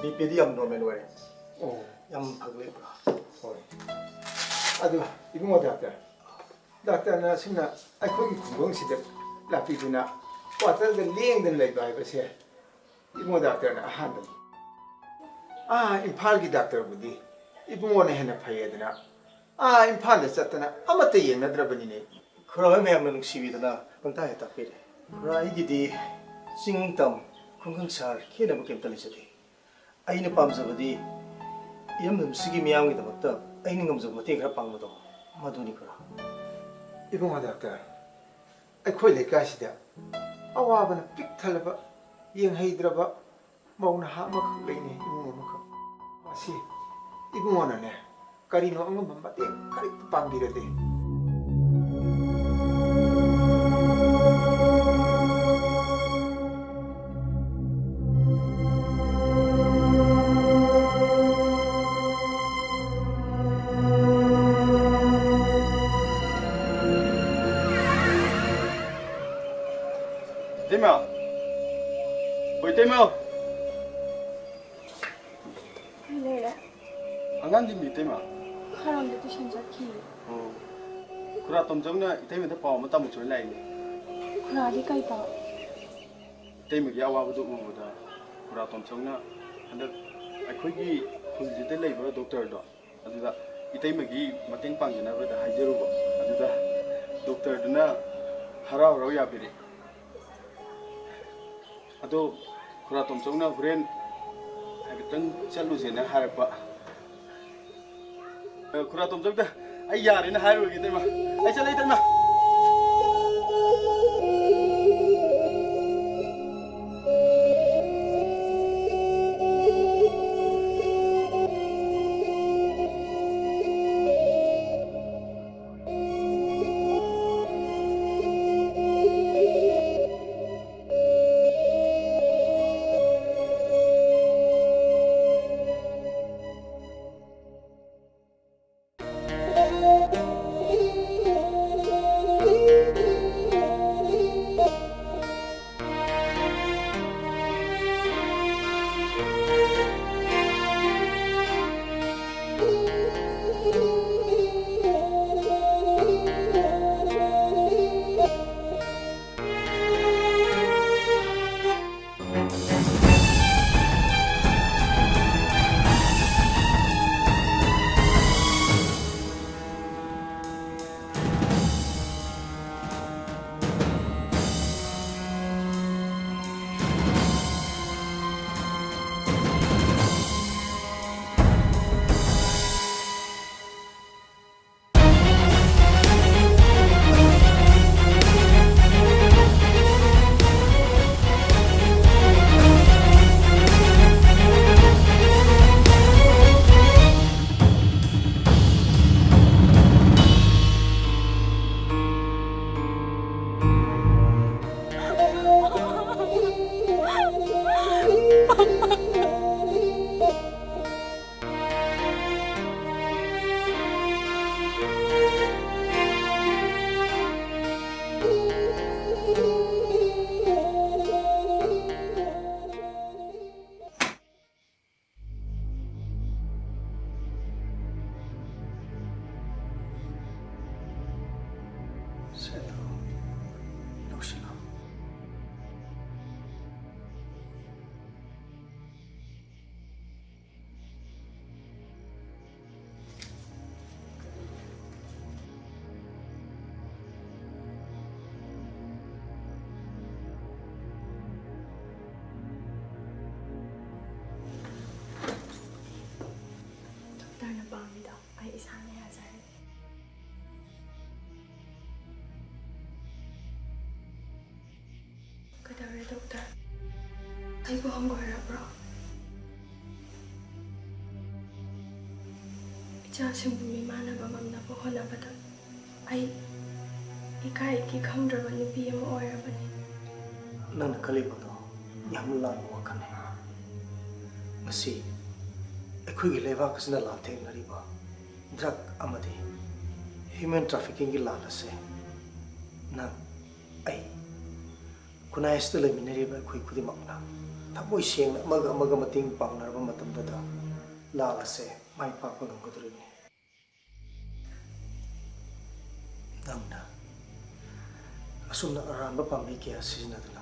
B ꯄꯤꯗꯤ ꯌꯥꯝ ꯅꯣꯔꯃꯦꯜ ꯑꯣꯏꯔꯦ꯫ ꯑꯣ꯫ ꯌꯥꯝ ꯐꯒꯠꯂꯦ ꯄꯨꯔꯥ꯫ ꯍꯣꯏ꯫ ꯑꯗꯨ ꯏꯕꯨꯡꯉꯣ ꯗꯥꯛꯇꯔ, ꯗꯥꯛꯇꯔꯅ ꯑꯁꯨꯝꯅ ꯑꯩꯈꯣꯏꯒꯤ ꯈꯨꯡꯒꯪꯁꯤꯗ ꯂꯥꯛꯄꯤꯗꯨꯅ ꯀ꯭ꯋꯥꯇꯔꯗ ꯂꯦꯡꯗꯅ ꯂꯩꯕ ꯍꯥꯏꯕꯁꯦ ꯏꯕꯨꯡꯉꯣ ꯗꯥꯛꯇꯔꯅ ꯑꯍꯥꯟꯕꯅꯤ꯫ ꯑꯥ ꯏꯝꯐꯥꯜꯒꯤ ꯗꯥꯛꯇꯔꯕꯨꯗꯤ ꯏꯕꯨꯡꯉꯣꯅ ꯍꯦꯟꯅ ꯐꯩꯌꯦꯗꯅ ꯑꯥ ꯏꯝꯐꯥꯜꯗ ꯆꯠꯇꯅ ꯑꯃꯠꯇ ꯌꯦꯡꯅꯗ꯭ꯔꯕꯅꯤꯅꯦ꯫ ꯈꯨꯔꯥ ꯍꯣꯏ ꯃꯌꯥꯝꯅ ꯅꯨꯡꯁꯤꯕꯤꯗꯅ ꯄꯪꯇꯥꯛ ꯍꯦꯛ ꯇꯥꯛꯄꯤꯔꯦ꯫ ꯈꯨꯔꯥ, ꯑꯩꯒꯤꯗꯤ ꯆꯤꯡ ꯇꯝ, ꯈꯨꯡꯒꯪ ꯁꯍꯔ ꯈꯦꯠꯅꯕ ꯀꯩꯝꯇ ꯂꯩꯖꯗꯦ꯫ ꯑꯩꯅ ꯄꯥꯝꯖꯕꯗꯤ ꯏꯔꯝꯗꯝꯁꯤꯒꯤ ꯃꯤꯌꯥꯝꯒꯤꯗꯃꯛꯇ ꯑꯩꯅ ꯉꯝꯖꯕ ꯃꯇꯦꯡ ꯈꯔ ꯄꯥꯡꯕꯗꯣ, ꯃꯗꯨꯅꯤ ꯈꯨꯔꯥ꯫ ꯏꯕꯨꯡꯉꯣ ꯗꯥꯛꯇꯔ, ꯑꯩꯈꯣꯏ ꯂꯩꯀꯥꯏꯁꯤꯗ ꯑꯋꯥꯕꯅ ꯄꯤꯛ ꯊꯜꯂꯕ, ꯌꯦꯡꯍꯩꯗ꯭ꯔꯕ ꯃꯧ ꯅꯍꯥ ꯑꯃꯈꯛ ꯂꯩꯅꯦ, ꯏꯃꯨꯡ ꯑꯃꯈꯛ꯫ ꯃꯁꯤ ꯏꯕꯨꯡꯉꯣꯅꯅꯦ, ꯀꯔꯤꯅꯣ ꯑꯉꯝꯕ ꯃꯇꯦꯡ ꯈꯔ ꯄꯥꯡꯕꯤꯔꯗꯤ꯫ ꯏꯇꯩꯃ! ꯍꯣꯏ, ꯏꯇꯩꯃ! ꯀꯩ ꯂꯩꯔꯦ? ꯑꯉꯥꯡꯗꯤ ꯃꯤ ꯏꯇꯩꯃ? ꯈꯔꯝꯗ ꯇꯨꯏꯁꯟ ꯆꯠꯈꯤ꯫ ꯑꯣ꯫ ꯈꯨꯔꯥ ꯇꯣꯝꯆꯧꯅ ꯏꯇꯩꯃꯗ ꯄꯥꯎ ꯑꯃ ꯇꯝꯃꯨ ꯆꯣꯏ ꯂꯥꯛꯏꯅꯦ꯫ ꯈꯨꯔꯥꯗꯤ ꯀꯩ ꯄꯥꯎ? ꯏꯇꯩꯃꯒꯤ ꯑꯋꯥꯕꯗꯨ ꯎꯕꯗ ꯈꯨꯔꯥ ꯇꯣꯝꯆꯧꯅ ꯍꯟꯗꯛ ꯑꯩꯈꯣꯏꯒꯤ ꯈꯨꯜꯁꯤꯗ ꯂꯩꯕ ꯗꯣꯛꯇꯔꯗꯣ, ꯑꯗꯨꯗ ꯏꯇꯩꯃꯒꯤ ꯃꯇꯦꯡ ꯄꯥꯡꯖꯅꯕꯗ ꯍꯥꯏꯖꯔꯨꯕ꯫ ꯑꯗꯨꯗ ꯗꯣꯛꯇꯔꯗꯨꯅ ꯍꯔꯥꯎ ꯍꯔꯥꯎ ꯌꯥꯕꯤꯔꯛꯑꯦ꯫ ꯑꯗꯣ ꯈꯨꯔꯥ ꯇꯣꯝꯆꯧꯅ ꯍꯣꯔꯦꯟ ꯍꯥꯏꯐꯦꯠꯇꯪ ꯆꯠꯂꯨꯁꯦꯅ ꯍꯥꯏꯔꯛꯄ꯫ ꯑ, ꯈꯨꯔꯥ ꯇꯣꯝꯆꯧꯗ ꯑꯩ ꯌꯥꯔꯦꯅ ꯍꯥꯏꯔꯨꯔꯒꯦ, ꯏꯇꯩꯃ꯫ ꯑꯩ ꯆꯠꯂꯦ, ꯏꯇꯩꯃ꯫ ꯗꯣꯛꯇꯔ, ꯑꯩꯕꯨ ꯍꯪꯒꯣꯏꯔꯕ꯭ꯔꯣ? ꯏꯆꯥꯁꯤꯡꯕꯨ ꯃꯤꯃꯥꯟꯅꯕ ꯉꯝꯅꯕ ꯍꯣꯠꯅꯕꯗ ꯑꯩ ꯏꯀꯥꯏ ꯏꯀꯤ ꯈꯪꯗ꯭ꯔꯕ ꯅꯨꯄꯤ ꯑꯃ ꯑꯣꯏꯔꯕꯅꯤ꯫ ꯅꯪꯅ ꯈꯜꯂꯤꯕꯗꯣ ꯌꯥꯝꯅ ꯂꯥꯟꯕ ꯋꯥꯈꯜꯅꯤ꯫ ꯉꯁꯤ ꯑꯩꯈꯣꯏꯒꯤ ꯂꯩꯕꯥꯛ ꯑꯁꯤꯅ ꯂꯥꯟꯊꯦꯡꯅꯔꯤꯕ drug ꯑꯃꯗꯤ human traffickingꯒꯤ ꯂꯥꯟ ꯑꯁꯦ ꯅꯪ, ꯑꯩ, ꯈꯨꯟꯅꯥꯏ ꯑꯁꯤꯗ ꯂꯩꯃꯤꯟꯅꯔꯤꯕ ꯑꯩꯈꯣꯏ ꯈꯨꯗꯤꯡꯃꯛꯅ ꯊꯃꯣꯏ ꯁꯦꯡꯅ ꯑꯃꯒ ꯑꯃꯒ ꯃꯇꯦꯡ ꯄꯥꯡꯅꯔꯕ ꯃꯇꯝꯗꯗ ꯂꯥꯟ ꯑꯁꯦ ꯃꯥꯏ ꯄꯥꯛꯄ ꯉꯝꯒꯗꯧꯔꯤꯕꯅꯤ꯫ ꯅꯪꯅ ꯑꯁꯨꯝꯅ ꯑꯔꯥꯟꯕ ꯄꯥꯝꯕꯩ ꯀꯌꯥ ꯁꯤꯖꯤꯟꯅꯗꯨꯅ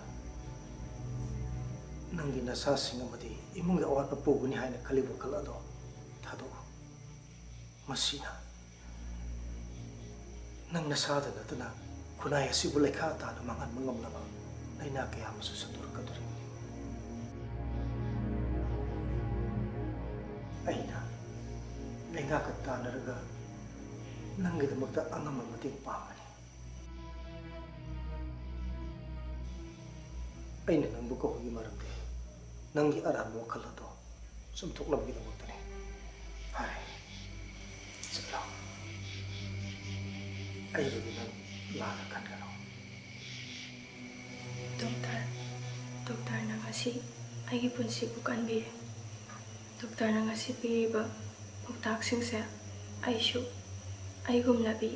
ꯅꯪꯒꯤ ꯅꯁꯥꯁꯤꯡ ꯑꯃꯗꯤ ꯏꯃꯨꯡꯒꯤ ꯑꯋꯥꯠꯄ ꯄꯨꯒꯅꯤ ꯍꯥꯏꯅ ꯈꯜꯂꯤ ꯋꯥꯈꯜ ꯑꯗꯣ ꯊꯥꯗꯣꯛꯎ꯫ ꯃꯁꯤꯅ ꯅꯪ ꯅꯁꯥꯗ ꯅꯠꯇꯅ ꯈꯨꯟꯅꯥꯏ ꯑꯁꯤꯕꯨ ꯂꯩꯈꯥ ꯇꯥꯅ ꯃꯥꯡꯍꯟꯕ ꯉꯝꯂꯕ ꯂꯥꯏꯅꯥ ꯀꯌꯥ ꯑꯃꯁꯨ ꯁꯟꯗꯣꯔꯛꯀꯗꯧꯔꯤꯕꯅꯤ꯫ ꯑꯩꯅ ꯂꯩꯉꯥꯛꯀ ꯇꯥꯟꯅꯔꯒ ꯅꯪꯒꯤꯗꯃꯛꯇ ꯑꯉꯝꯕ ꯃꯇꯦꯡ ꯄꯥꯡꯒꯅꯤ꯫ ꯑꯩꯅ ꯅꯪꯕꯨ ꯀꯧꯕꯒꯤ ꯃꯔꯝꯗꯤ ꯅꯪꯒꯤ ꯑꯔꯥꯟꯕ ꯋꯥꯈꯜ ꯑꯗꯣ ꯆꯨꯝꯊꯣꯛꯅꯕꯒꯤꯗꯃꯛꯇꯅꯤ꯫ ꯐꯔꯦ, ꯆꯠꯂꯣ꯫ ꯑꯩꯕꯨꯗꯤ ꯅꯪ ꯂꯥꯟꯅ ꯈꯟꯒꯅꯨ꯫ ꯗꯣꯛꯇꯔ, ꯗꯣꯛꯇꯔꯅ ꯉꯁꯤ ꯑꯩꯒꯤ ꯄꯨꯟꯁꯤꯕꯨ ꯀꯟꯕꯤꯔꯦ꯫ ꯗꯣꯛꯇꯔꯅ ꯉꯁꯤ ꯄꯤꯔꯤꯕ ꯄꯥꯎꯇꯥꯛꯁꯤꯡꯁꯦ ꯑꯩꯁꯨ ꯑꯩꯒꯨꯝꯂꯕꯤ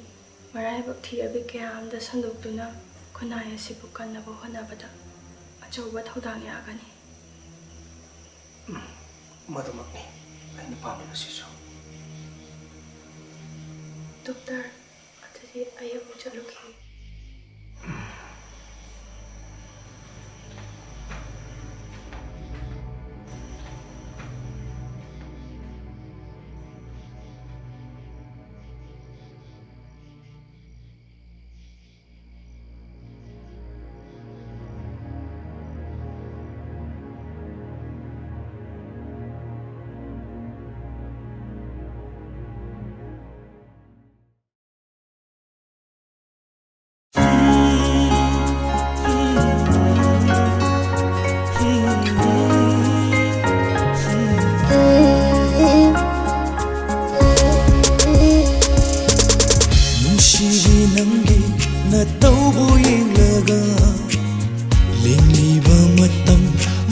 ꯃꯔꯥꯏꯕꯛ ꯊꯤꯔꯕꯤ ꯀꯌꯥ ꯑꯃꯗ ꯁꯟꯗꯣꯛꯇꯨꯅ ꯈꯨꯟꯅꯥꯏ ꯑꯁꯤꯕꯨ ꯀꯟꯅꯕ ꯍꯣꯠꯅꯕꯗ ꯑꯆꯧꯕ ꯊꯧꯗꯥꯡ ꯌꯥꯒꯅꯤ꯫ ꯎꯝ, ꯃꯗꯨꯃꯛꯅꯤ ꯑꯩꯅ ꯄꯥꯝꯂꯤꯕꯁꯤꯁꯨ꯫ ꯗꯣꯛꯇꯔ, ꯑꯗꯨꯗꯤ ꯑꯩ ꯑꯃꯨꯛ ꯆꯠꯂꯨꯈꯤꯒꯦ꯫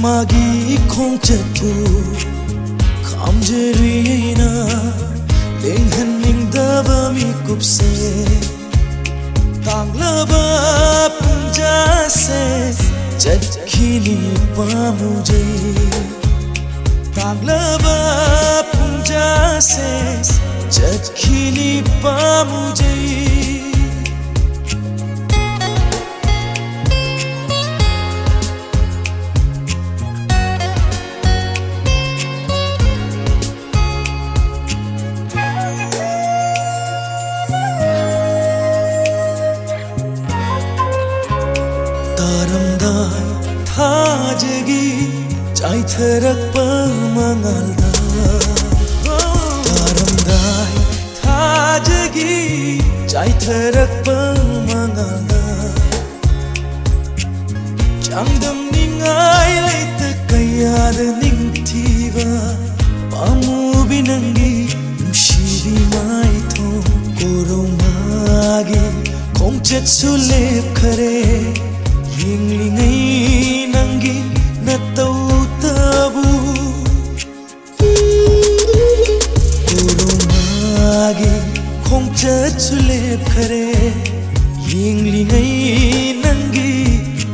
ꯃꯥꯒꯤ ꯈꯣꯡꯆꯠꯄꯨ ꯈꯥꯝꯖꯔꯤꯅ ꯂꯦꯡꯍꯟꯅꯤꯡꯗꯕ ꯃꯤꯀꯨꯞꯁꯦ꯫ ꯇꯥꯡꯂꯕ ꯄꯨꯡꯖꯥꯁꯦ ꯆꯠꯈꯤꯅꯤ ꯄꯥꯝꯃꯨꯖꯩ꯫ ꯇꯥꯡꯂꯕ ꯄꯨꯡꯖꯥꯁꯦ ꯆꯠꯈꯤꯅꯤ ꯄꯥꯝꯃꯨꯖꯩ꯫ ꯇꯥꯔꯝꯗꯥꯏ ꯊꯥꯖꯒꯤ ꯆꯥꯏꯊꯔꯛꯄ ꯃꯉꯥꯜꯗ, ꯇꯥꯔꯝꯗꯥꯏ ꯊꯥꯖꯒꯤ ꯆꯥꯏꯊꯔꯛꯄ ꯃꯉꯥꯜꯗ, ꯆꯥꯡꯗꯝꯅꯤꯡꯉꯥꯏ ꯂꯩꯇ ꯀꯌꯥꯗ ꯅꯤꯡꯊꯤꯕ ꯄꯥꯝꯃꯨꯕꯤ ꯅꯪꯒꯤ ꯅꯨꯡꯁꯤꯕꯤ ꯃꯥꯏꯊꯣꯡ꯫ ꯀꯣꯔꯧꯃꯥꯒꯤ ꯈꯣꯡꯆꯠꯁꯨ ꯂꯦꯞꯈꯔꯦ, ꯌꯦꯡꯂꯤꯉꯩ ꯅꯪꯒꯤ ꯅꯇꯧꯇꯕꯨ꯫ ꯀꯣꯔꯧꯃꯥꯒꯤ ꯈꯣꯡꯆꯠꯁꯨ ꯂꯦꯞꯈꯔꯦ, ꯌꯦꯡꯂꯤꯉꯩ ꯅꯪꯒꯤ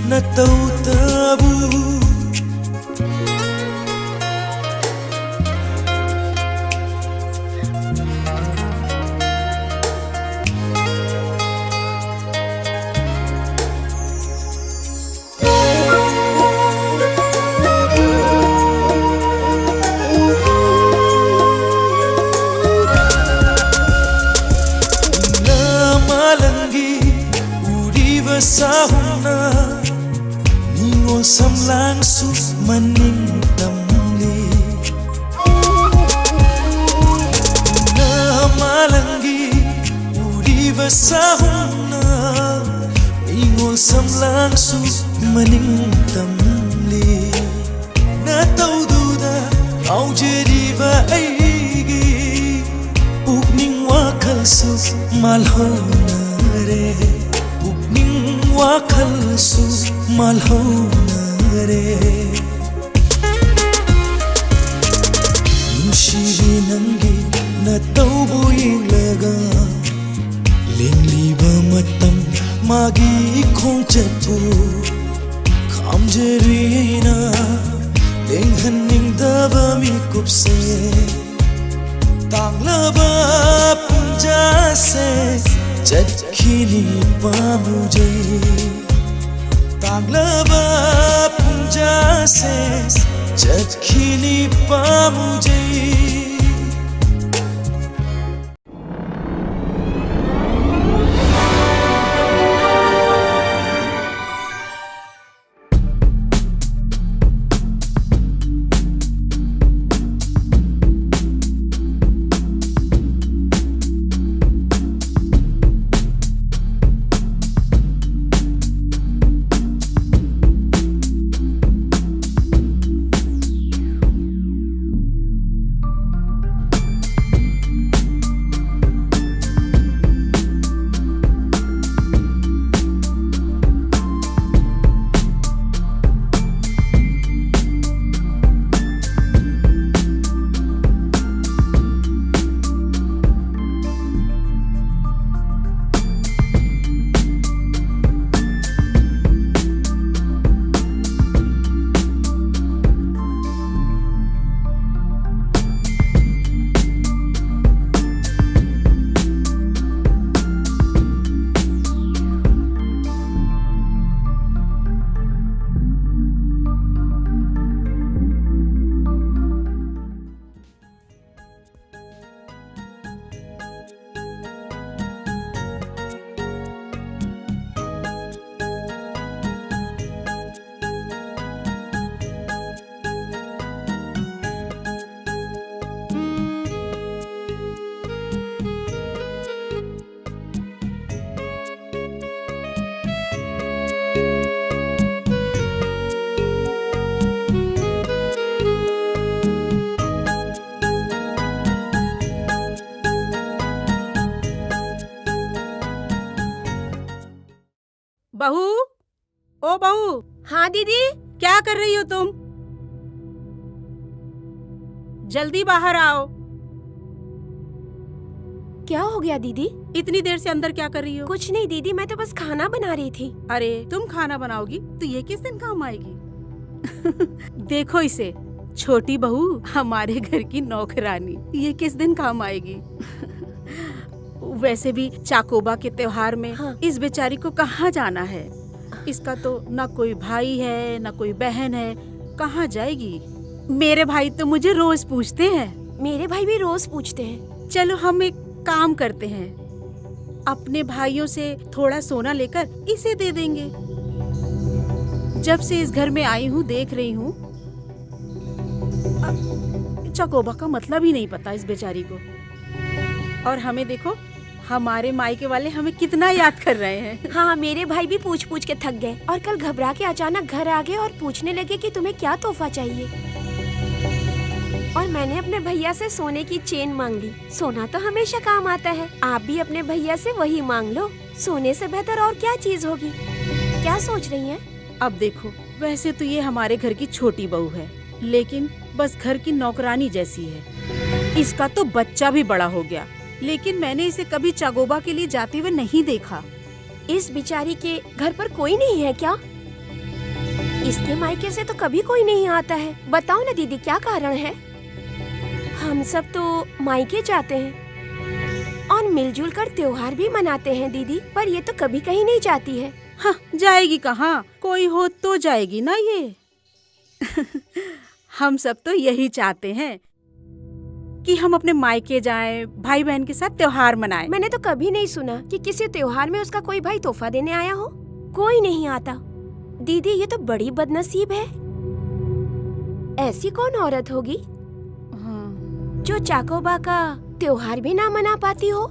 ꯅꯇꯧꯇꯕꯨ꯫ ꯅꯨꯡꯅ ꯃꯥꯂꯪꯒꯤ ꯎꯔꯤꯕ ꯁꯥꯍꯨꯝꯅ ꯅꯤꯉꯣꯜ ꯁꯝꯂꯥꯡꯁꯨ ꯃꯅꯤꯡ ꯇꯝꯂꯤ꯫ ꯅꯨꯡꯅ ꯃꯥꯂꯪꯒꯤ ꯎꯔꯤꯕ ꯁꯥꯍꯨꯝꯅ ꯅꯤꯉꯣꯜ ꯁꯝꯂꯥꯡꯁꯨ ꯃꯅꯤꯡ ꯇꯝꯂꯤ꯫ ꯅꯇꯧꯗꯨꯗ ꯉꯥꯎꯖꯔꯤꯕ ꯑꯩꯒꯤ ꯄꯨꯛꯅꯤꯡ ꯋꯥꯈꯜꯁꯨ ꯃꯥꯜꯍꯧꯅꯔꯦ, ꯄꯨꯛꯅꯤꯡ ꯋꯥꯈꯜꯁꯨ ꯃꯥꯜꯍꯧꯅꯔꯦ꯫ ꯅꯨꯡꯁꯤꯕꯤ ꯅꯪꯒꯤ ꯅꯇꯧꯕꯨ ꯌꯦꯡꯂꯒ ꯂꯦꯡꯂꯤꯕ ꯃꯇꯝ ꯃꯥꯒꯤ ꯈꯣꯡꯆꯠꯄꯨ ꯈꯥꯝꯖꯔꯤꯅ ꯂꯦꯡꯍꯟꯅꯤꯡꯗꯕ ꯃꯤꯀꯨꯞꯁꯦ ꯇꯥꯡꯂꯕ ꯄꯨꯡꯖꯥꯁꯦ ꯆꯠꯈꯤꯅꯤ ꯄꯥꯝꯃꯨꯖꯩ ꯇꯥꯡꯂꯕ ꯄꯨꯡꯖꯥꯁꯦ ꯆꯠꯈꯤꯅꯤ ꯄꯥꯝꯃꯨꯖꯩ बहू, ओ बहू, हाँ दीदी। क्या कर रही हो तुम? जल्दी बाहर आओ। क्या हो गया दीदी? इतनी देर से अंदर क्या कर रही हो? कुछ नहीं दीदी, मैं तो बस खाना बना रही थी। अरे, तुम खाना बनाओगी तो ये किस दिन काम आएगी? देखो इसे, छोटी बहू, हमारे घर की नौकरानी, ये किस दिन काम आएगी? वैसे भी चाकोबा के त्योहार में हाँ। इस बेचारी को कहाँ जाना है? इसका तो ना कोई भाई है, ना कोई बहन है, कहाँ जाएगी? मेरे भाई तो मुझे रोज पूछते हैं। मेरे भाई भी रोज पूछते हैं। चलो, हम एक काम करते हैं, अपने भाइयों से थोड़ा सोना लेकर इसे दे देंगे। जब से इस घर में आई हूँ, देख रही हूँ, अ, चकोबा का मतलब ही नहीं पता इस बेचारी को। और हमें देखो, हमारे मायके वाले हमें कितना याद कर रहे हैं। हाँ, मेरे भाई भी पूछ पूछ के थक गए और कल घबरा के अचानक घर आ गए और पूछने लगे कि तुम्हें क्या तोहफा चाहिए। और मैंने अपने भैया से सोने की चेन मांग ली। सोना तो हमेशा काम आता है, आप भी अपने भैया से वही मांग लो। सोने से बेहतर और क्या चीज होगी? क्या सोच रही हैं? अब देखो, वैसे तो ये हमारे घर की छोटी बहू है, लेकिन बस घर की नौकरानी जैसी है। इसका तो बच्चा भी बड़ा हो गया, लेकिन मैंने इसे कभी चाकोबा के लिए जाते हुए नहीं देखा। इस बेचारी के घर पर कोई नहीं है क्या? इसके मायके से तो कभी कोई नहीं आता है। बताओ ना दीदी, क्या कारण है? हम सब तो मायके जाते हैं और मिलजुल कर त्योहार भी मनाते हैं दीदी, पर ये तो कभी कहीं नहीं जाती है। हाँ, जाएगी कहाँ? कोई हो तो जाएगी ना ये। हम सब तो यही चाहते हैं कि हम अपने मायके जाएं, भाई बहन के साथ त्योहार मनाएं। मैंने तो कभी नहीं सुना कि किसी त्योहार में उसका कोई भाई तोहफा देने आया हो। कोई नहीं आता। दीदी, ये तो बड़ी बदनसीब है। ऐसी कौन औरत होगी हाँ। जो चाकोबा का त्योहार भी ना मना पाती हो?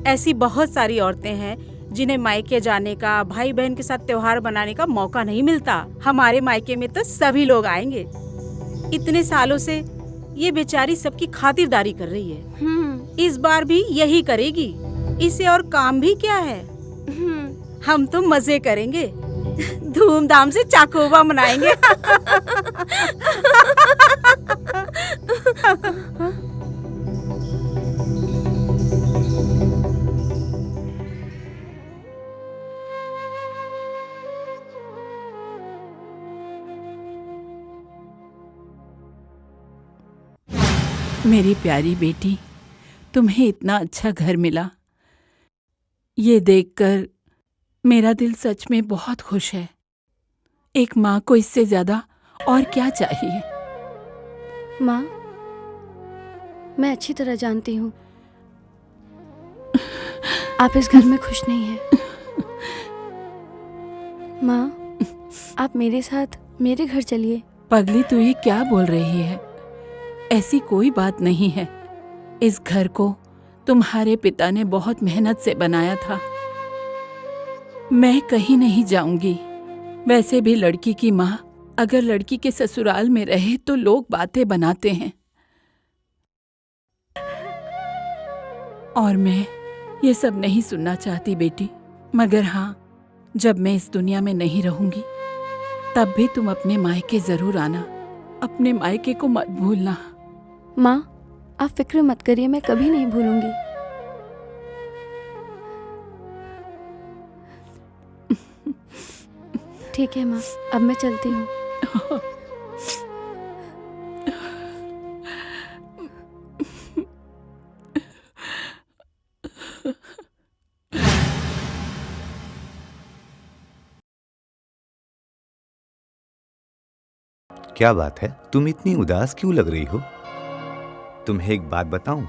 ऐसी बहुत सारी औरतें हैं जिन्हें मायके जाने का, भाई बहन के साथ त्योहार मनाने का मौका नहीं मिलता। हमारे मायके में तो सभी लोग आएंगे। इतने सालों से ये बेचारी सबकी खातिरदारी कर रही है, हम्म। इस बार भी यही करेगी। इसे और काम भी क्या है? हम्म। हम तो मजे करेंगे, धूमधाम से चाकोबा मनाएंगे। मेरी प्यारी बेटी, तुम्हें इतना अच्छा घर मिला, ये देखकर मेरा दिल सच में बहुत खुश है। एक माँ को इससे ज्यादा और क्या चाहिए? माँ, मैं अच्छी तरह जानती हूँ, आप इस घर में खुश नहीं हैं। माँ, आप मेरे साथ मेरे घर चलिए। पगली, तू ये क्या बोल रही है? ऐसी कोई बात नहीं है। इस घर को तुम्हारे पिता ने बहुत मेहनत से बनाया था। मैं कहीं नहीं जाऊंगी। वैसे भी लड़की की माँ अगर लड़की के ससुराल में रहे तो लोग बातें बनाते हैं। और मैं ये सब नहीं सुनना चाहती बेटी, मगर हाँ, जब मैं इस दुनिया में नहीं रहूंगी, तब भी तुम अपने मायके जरूर आना। अपने मायके को मत भूलना। माँ, आप फिक्र मत करिए, मैं कभी नहीं भूलूंगी। ठीक है माँ, अब मैं चलती हूँ। क्या बात है, तुम इतनी उदास क्यों लग रही हो? तुम्हें एक बात बताऊं,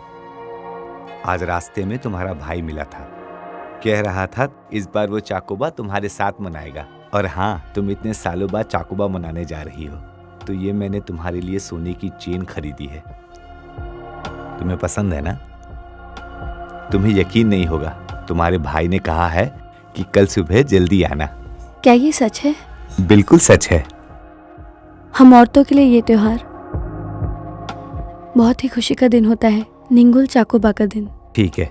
आज रास्ते में तुम्हारा भाई मिला था, कह रहा था इस बार वो चाकोबा तुम्हारे साथ मनाएगा। और हाँ, तुम इतने सालों बाद चाकोबा मनाने जा रही हो, तो ये मैंने तुम्हारे लिए सोने की चेन खरीदी है। तुम्हें पसंद है ना? तुम्हें यकीन नहीं होगा, तुम्हारे भाई ने कहा है कि कल सुबह जल्दी आना। क्या ये सच है? बिल्कुल सच है। हम औरतों के लिए ये त्योहार बहुत ही खुशी का दिन होता है, निंगुल चाकोबा का दिन। ठीक है,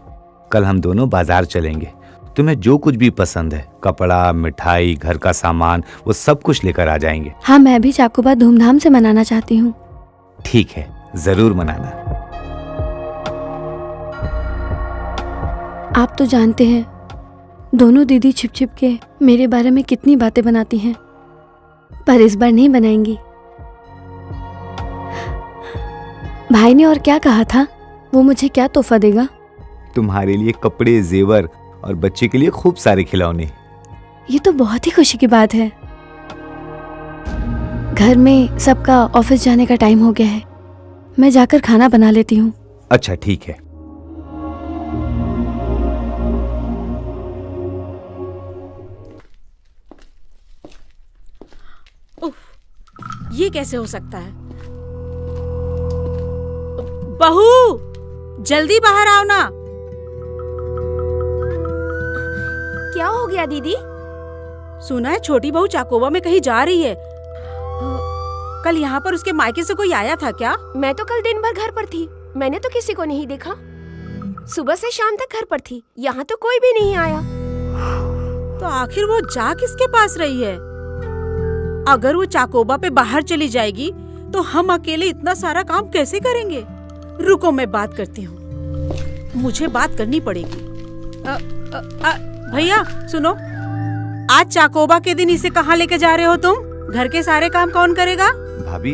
कल हम दोनों बाजार चलेंगे। तुम्हें जो कुछ भी पसंद है, कपड़ा, मिठाई, घर का सामान, वो सब कुछ लेकर आ जाएंगे। हाँ, मैं भी चाकोबा धूमधाम से मनाना चाहती हूँ। ठीक है, जरूर मनाना। आप तो जानते हैं, दोनों दीदी छिप छिप के मेरे बारे में कितनी बातें बनाती हैं, पर इस बार नहीं बनाएंगी। भाई ने और क्या कहा था, वो मुझे क्या तोहफा देगा? तुम्हारे लिए कपड़े, जेवर और बच्चे के लिए खूब सारे खिलौने। ये तो बहुत ही खुशी की बात है। घर में सबका ऑफिस जाने का टाइम हो गया है, मैं जाकर खाना बना लेती हूँ। अच्छा, ठीक है। उफ, ये कैसे हो सकता है? बहू, जल्दी बाहर आओ ना। क्या हो गया दीदी? सुना है छोटी बहू चाकोबा में कहीं जा रही है। कल यहाँ पर उसके मायके से कोई आया था क्या? मैं तो कल दिन भर घर पर थी, मैंने तो किसी को नहीं देखा। सुबह से शाम तक घर पर थी, यहाँ तो कोई भी नहीं आया। तो आखिर वो जा किसके पास रही है? अगर वो चाकोबा पे बाहर चली जाएगी तो हम अकेले इतना सारा काम कैसे करेंगे? रुको, मैं बात करती हूँ, मुझे बात करनी पड़ेगी। अ, अ, अ, भैया सुनो, आज चाकोबा के दिन इसे कहाँ लेके जा रहे हो तुम? घर के सारे काम कौन करेगा? भाभी,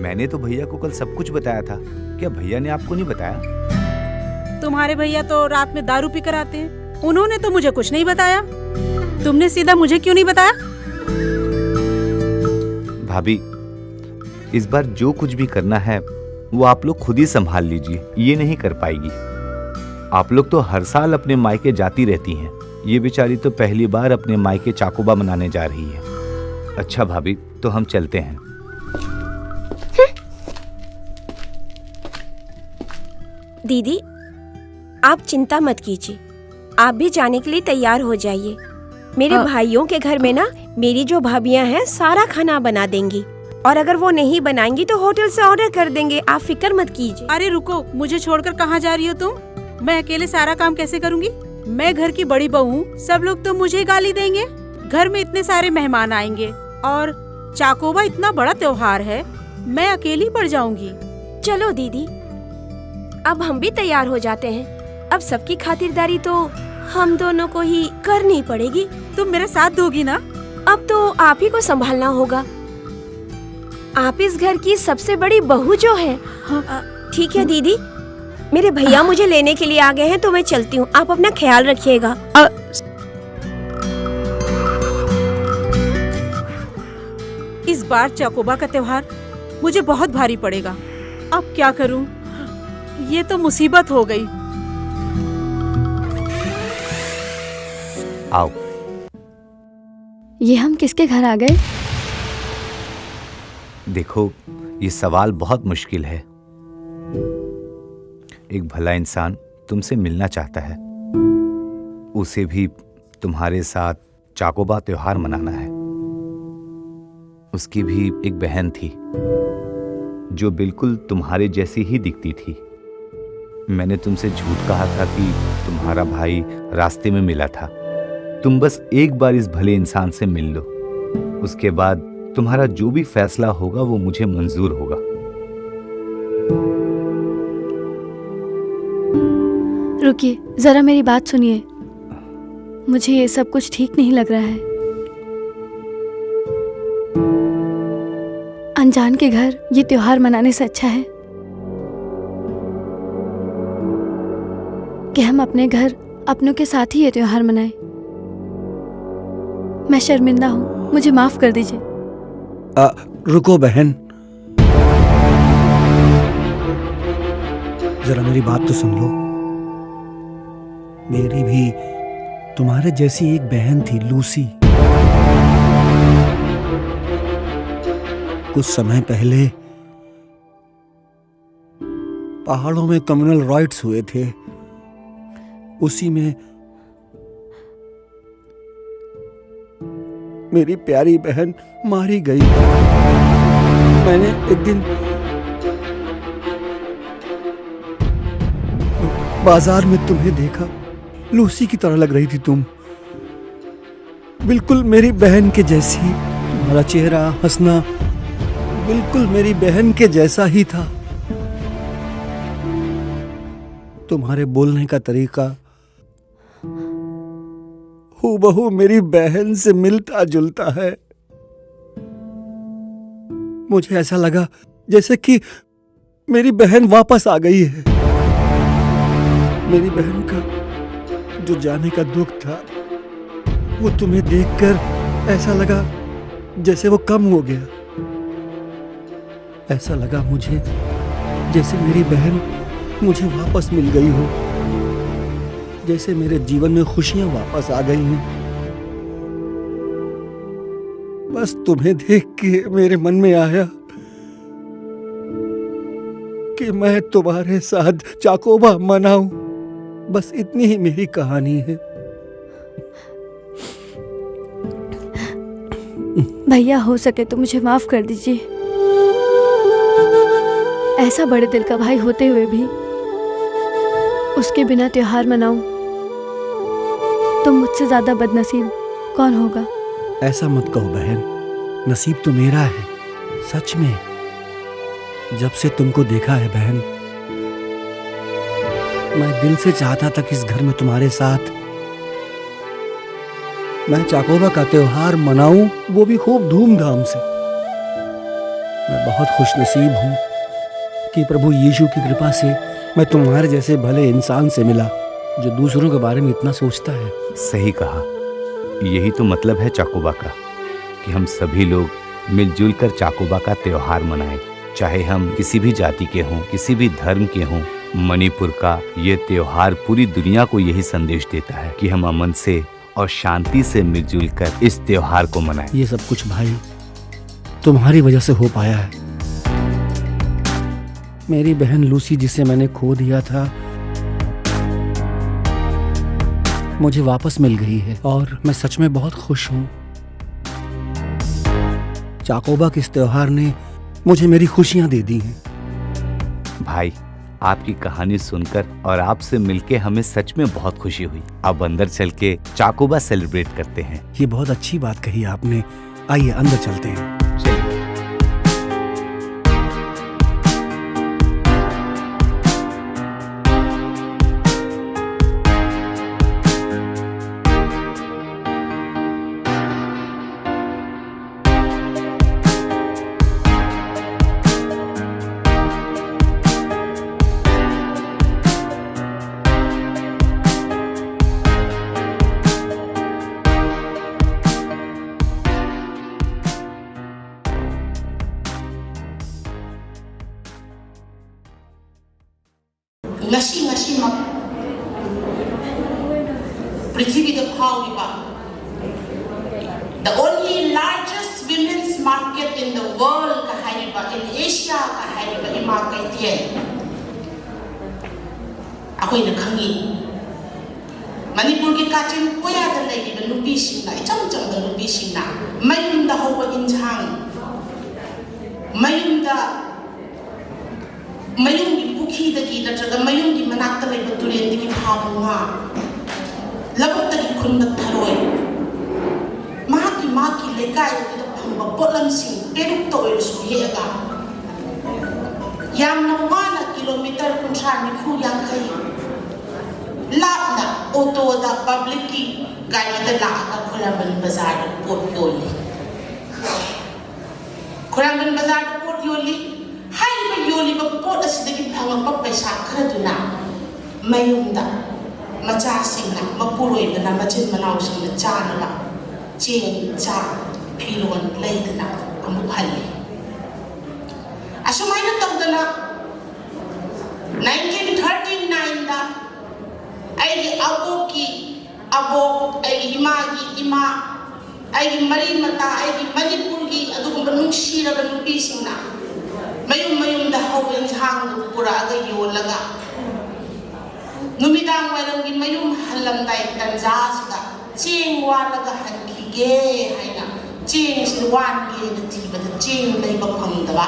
मैंने तो भैया को कल सब कुछ बताया था। क्या भैया ने आपको नहीं बताया? तुम्हारे भैया तो रात में दारू पीकर आते हैं, उन्होंने तो मुझे कुछ नहीं बताया। तुमने सीधा मुझे क्यों नहीं बताया? भाभी, इस बार जो कुछ भी करना है वो आप लोग खुद ही संभाल लीजिए, ये नहीं कर पाएगी। आप लोग तो हर साल अपने मायके जाती रहती हैं, ये बेचारी तो पहली बार अपने मायके चाकोबा मनाने जा रही है। अच्छा भाभी, तो हम चलते हैं। दीदी, आप चिंता मत कीजिए, आप भी जाने के लिए तैयार हो जाइए। मेरे हाँ। भाइयों के घर में ना मेरी जो भाभियां हैं सारा खाना बना देंगी, और अगर वो नहीं बनाएंगी तो होटल से ऑर्डर कर देंगे, आप फिक्र मत कीजिए। अरे रुको, मुझे छोड़कर कहाँ जा रही हो तुम? मैं अकेले सारा काम कैसे करूंगी? मैं घर की बड़ी बहू हूँ, सब लोग तो मुझे गाली देंगे। घर में इतने सारे मेहमान आएंगे और चाकोबा इतना बड़ा त्योहार है, मैं अकेली पड़ जाऊंगी। चलो दीदी, अब हम भी तैयार हो जाते हैं। अब सबकी खातिरदारी तो हम दोनों को ही करनी पड़ेगी। तुम मेरा साथ दोगी ना? अब तो आप ही को संभालना होगा। आप इस घर की सबसे बड़ी बहू जो है। हाँ। अ, ठीक है दीदी, मेरे भैया मुझे लेने के लिए आ गए हैं, तो मैं चलती हूँ। आप अपना ख्याल रखिएगा। अ, इस बार चाकोबा का त्योहार मुझे बहुत भारी पड़ेगा। अब क्या करूं? ये तो मुसीबत हो गई। आओ। ये हम किसके घर आ गए? देखो, ये सवाल बहुत मुश्किल है। एक भला इंसान तुमसे मिलना चाहता है। उसे भी तुम्हारे साथ चाकोबा त्योहार मनाना है। उसकी भी एक बहन थी, जो बिल्कुल तुम्हारे जैसी ही दिखती थी। मैंने तुमसे झूठ कहा था कि तुम्हारा भाई रास्ते में मिला था। तुम बस एक बार इस भले इंसान से मिल लो, उसके बाद तुम्हारा जो भी फैसला होगा, वो मुझे मंजूर होगा। रुकिए, जरा मेरी बात सुनिए। मुझे ये सब कुछ ठीक नहीं लग रहा है। अनजान के घर ये त्योहार मनाने से अच्छा है कि हम अपने घर अपनों के साथ ही ये त्योहार मनाएं। मैं शर्मिंदा हूँ, मुझे माफ कर दीजिए। आ, रुको बहन, जरा मेरी बात तो सुन लो। मेरी भी तुम्हारे जैसी एक बहन थी, लूसी। कुछ समय पहले पहाड़ों में कम्युनल राइट्स हुए थे, उसी में मेरी प्यारी बहन मारी गई। मैंने एक दिन बाजार में तुम्हें देखा, लूसी की तरह लग रही थी तुम, बिल्कुल मेरी बहन के जैसी। तुम्हारा चेहरा, हंसना बिल्कुल मेरी बहन के जैसा ही था। तुम्हारे बोलने का तरीका हूबहू मेरी बहन से मिलता जुलता है। मुझे ऐसा लगा जैसे कि मेरी बहन वापस आ गई है। मेरी बहन का जो जाने का दुख था, वो तुम्हें देखकर ऐसा लगा जैसे वो कम हो गया। ऐसा लगा मुझे जैसे मेरी बहन मुझे वापस मिल गई हो, जैसे मेरे जीवन में खुशियां वापस आ गई हैं। बस तुम्हें देख के मेरे मन में आया कि मैं तुम्हारे साथ चाकोबा मनाऊं। बस इतनी ही मेरी कहानी है। भैया, हो सके तो मुझे माफ कर दीजिए। ऐसा बड़े दिल का भाई होते हुए भी उसके बिना त्योहार मनाऊं, तो मुझसे ज्यादा बदनसीब कौन होगा? ऐसा मत कहो बहन, नसीब तो मेरा है सच में। जब से तुमको देखा है बहन, मैं दिल से चाहता था कि इस घर में तुम्हारे साथ मैं चाकोबा का त्योहार मनाऊं, वो भी खूब धूमधाम से। मैं बहुत खुशनसीब हूं कि प्रभु यीशु की कृपा से मैं तुम्हारे जैसे भले इंसान से मिला, जो दूसरों के बारे में इतना सोचता है। सही कहा। यही तो मतलब है चाकोबा का, कि हम सभी लोग मिलजुल कर चाकोबा का त्योहार मनाएं। चाहे हम किसी भी जाति के हों, किसी भी धर्म के हों, मणिपुर का ये त्योहार पूरी दुनिया को यही संदेश देता है कि हम अमन से और शांति से मिलजुल कर इस त्योहार को मनाएं। ये सब कुछ भाई तुम्हारी वजह से हो पाया है। मेरी बहन लूसी, जिसे मैंने खो दिया था, मुझे वापस मिल गई है और मैं सच में बहुत खुश हूँ। चाकोबा के इस त्योहार ने मुझे मेरी खुशियां दे दी हैं। भाई, आपकी कहानी सुनकर और आपसे मिलके हमें सच में बहुत खुशी हुई। अब अंदर चल के चाकोबा सेलिब्रेट करते हैं। ये बहुत अच्छी बात कही आपने। आइए, अंदर चलते हैं। चलिए। ꯉꯁꯤ ꯉꯁꯤꯃꯛ ꯄ꯭ꯔꯤꯊꯤꯕꯤꯗ ꯐꯥꯎꯔꯤꯕ the only largest women's market in the world ꯀ ꯍꯥꯏꯔꯤꯕ, in Asia ꯀ ꯍꯥꯏꯔꯤꯕ ꯏꯃꯥ ꯀꯩꯊꯦꯜ ꯑꯩꯈꯣꯏꯅ ꯈꯪꯉꯤ꯫ ꯃꯅꯤꯄꯨꯔꯒꯤ ꯀꯥꯆꯤꯟ ꯀꯣꯌꯥꯗ ꯂꯩꯔꯤꯕ ꯅꯨꯄꯤꯁꯤꯡꯅ, ꯏꯆꯝ ꯆꯝꯕ ꯅꯨꯄꯤꯁꯤꯡꯅ ꯃꯌꯨꯝꯗ ꯍꯧꯕ ꯏꯟꯁꯥꯡ, ꯃꯌꯨꯝꯗ, ꯃꯌꯨꯝꯒꯤ ꯄꯨꯈ꯭ꯔꯤꯗꯒꯤ ꯅꯠꯇ꯭ꯔꯒ ꯃꯌꯨꯝꯒꯤ ꯃꯅꯥꯛꯇ ꯂꯩꯕ ꯇꯨꯔꯦꯜꯗꯒꯤ ꯐꯥꯕ ꯉꯥ, ꯂꯧꯕꯨꯛꯇꯒꯤ ꯈꯨꯟꯕ ꯊꯔꯣꯏ, ꯃꯍꯥꯛꯀꯤ, ꯃꯍꯥꯛꯀꯤ ꯂꯩꯀꯥꯏ ꯑꯗꯨꯗ ꯐꯪꯕ ꯄꯣꯠꯂꯝꯁꯤꯡ, ꯄꯦꯔꯨꯛꯇ ꯑꯣꯏꯔꯁꯨ ꯍꯦꯛꯑꯒ, ꯌꯥꯝꯅ ꯋꯥꯅ ꯀꯤꯂꯣꯃꯤꯇꯔ ꯀꯨꯟꯊ꯭ꯔꯥ, ꯅꯤꯐꯨ, ꯌꯥꯡꯈꯩ ꯂꯥꯞꯅ ꯑꯣꯇꯣꯗ, ꯄꯕ꯭ꯂꯤꯛꯀꯤ ꯒꯥꯔꯤꯗ ꯂꯥꯛꯑꯒ ꯈꯣꯏꯔꯥꯡꯕꯟ ꯕꯖꯥꯔꯗ ꯄꯣꯠ ꯌꯣꯜꯂꯤ꯫ ꯈꯣꯏꯔꯥꯡꯕꯟ ꯕꯖꯥꯔꯗ ꯄꯣꯠ ꯌꯣꯜꯂꯤ꯫ ꯍꯥꯏꯔꯤꯕ ꯌꯣꯜꯂꯤꯕ ꯄꯣꯠ ꯑꯁꯤꯗꯒꯤ ꯐꯪꯉꯛꯄ ꯄꯩꯁꯥ ꯈꯔꯗꯨꯅ ꯃꯌꯨꯝꯗ ꯃꯆꯥꯁꯤꯡꯅ, ꯃꯄꯨꯔꯣꯏꯕꯅ, ꯃꯆꯤꯟ ꯃꯅꯥꯎꯁꯤꯡꯅ ꯆꯥꯅꯕ ꯆꯦꯡ, ꯆꯥꯛ, ꯐꯤꯔꯣꯜ ꯂꯩꯗꯅ ꯑꯃꯨꯛ ꯍꯜꯂꯤ꯫ ꯑꯁꯨꯃꯥꯏꯅ ꯇꯧꯗꯅ nineteen thirty nineꯗ ꯑꯩꯒꯤ ꯑꯕꯣꯛꯀꯤ ꯑꯕꯣꯛ, ꯑꯩꯒꯤ ꯏꯃꯥꯒꯤ ꯏꯃꯥ, ꯑꯩꯒꯤ ꯃꯔꯤ ꯃꯇꯥ, ꯑꯩꯒꯤ ꯃꯅꯤꯄꯨꯔꯒꯤ ꯑꯗꯨꯒꯨꯝꯕ ꯅꯨꯡꯁꯤꯔꯕ ꯅꯨꯄꯤꯁꯤꯡꯅ ꯃꯌꯨꯝ ꯃꯌꯨꯝꯗ ꯍꯧꯕ ꯏꯟꯁꯥꯡꯗꯨ ꯄꯨꯔꯛꯑꯒ ꯌꯣꯜꯂꯒ, ꯅꯨꯃꯤꯗꯥꯡ ꯋꯥꯏꯔꯝꯒꯤ ꯃꯌꯨꯝ ꯍꯜꯂꯝꯗꯥꯏ ꯇꯟꯖꯥꯁꯤꯗ ꯆꯦꯡ ꯋꯥꯜꯂꯒ ꯍꯟꯈꯤꯒꯦ ꯍꯥꯏꯅ ꯆꯦꯡꯁꯤ ꯋꯥꯟꯒꯦꯅ ꯊꯤꯕꯗ ꯆꯦꯡ ꯂꯩꯕ ꯐꯪꯗꯕ꯫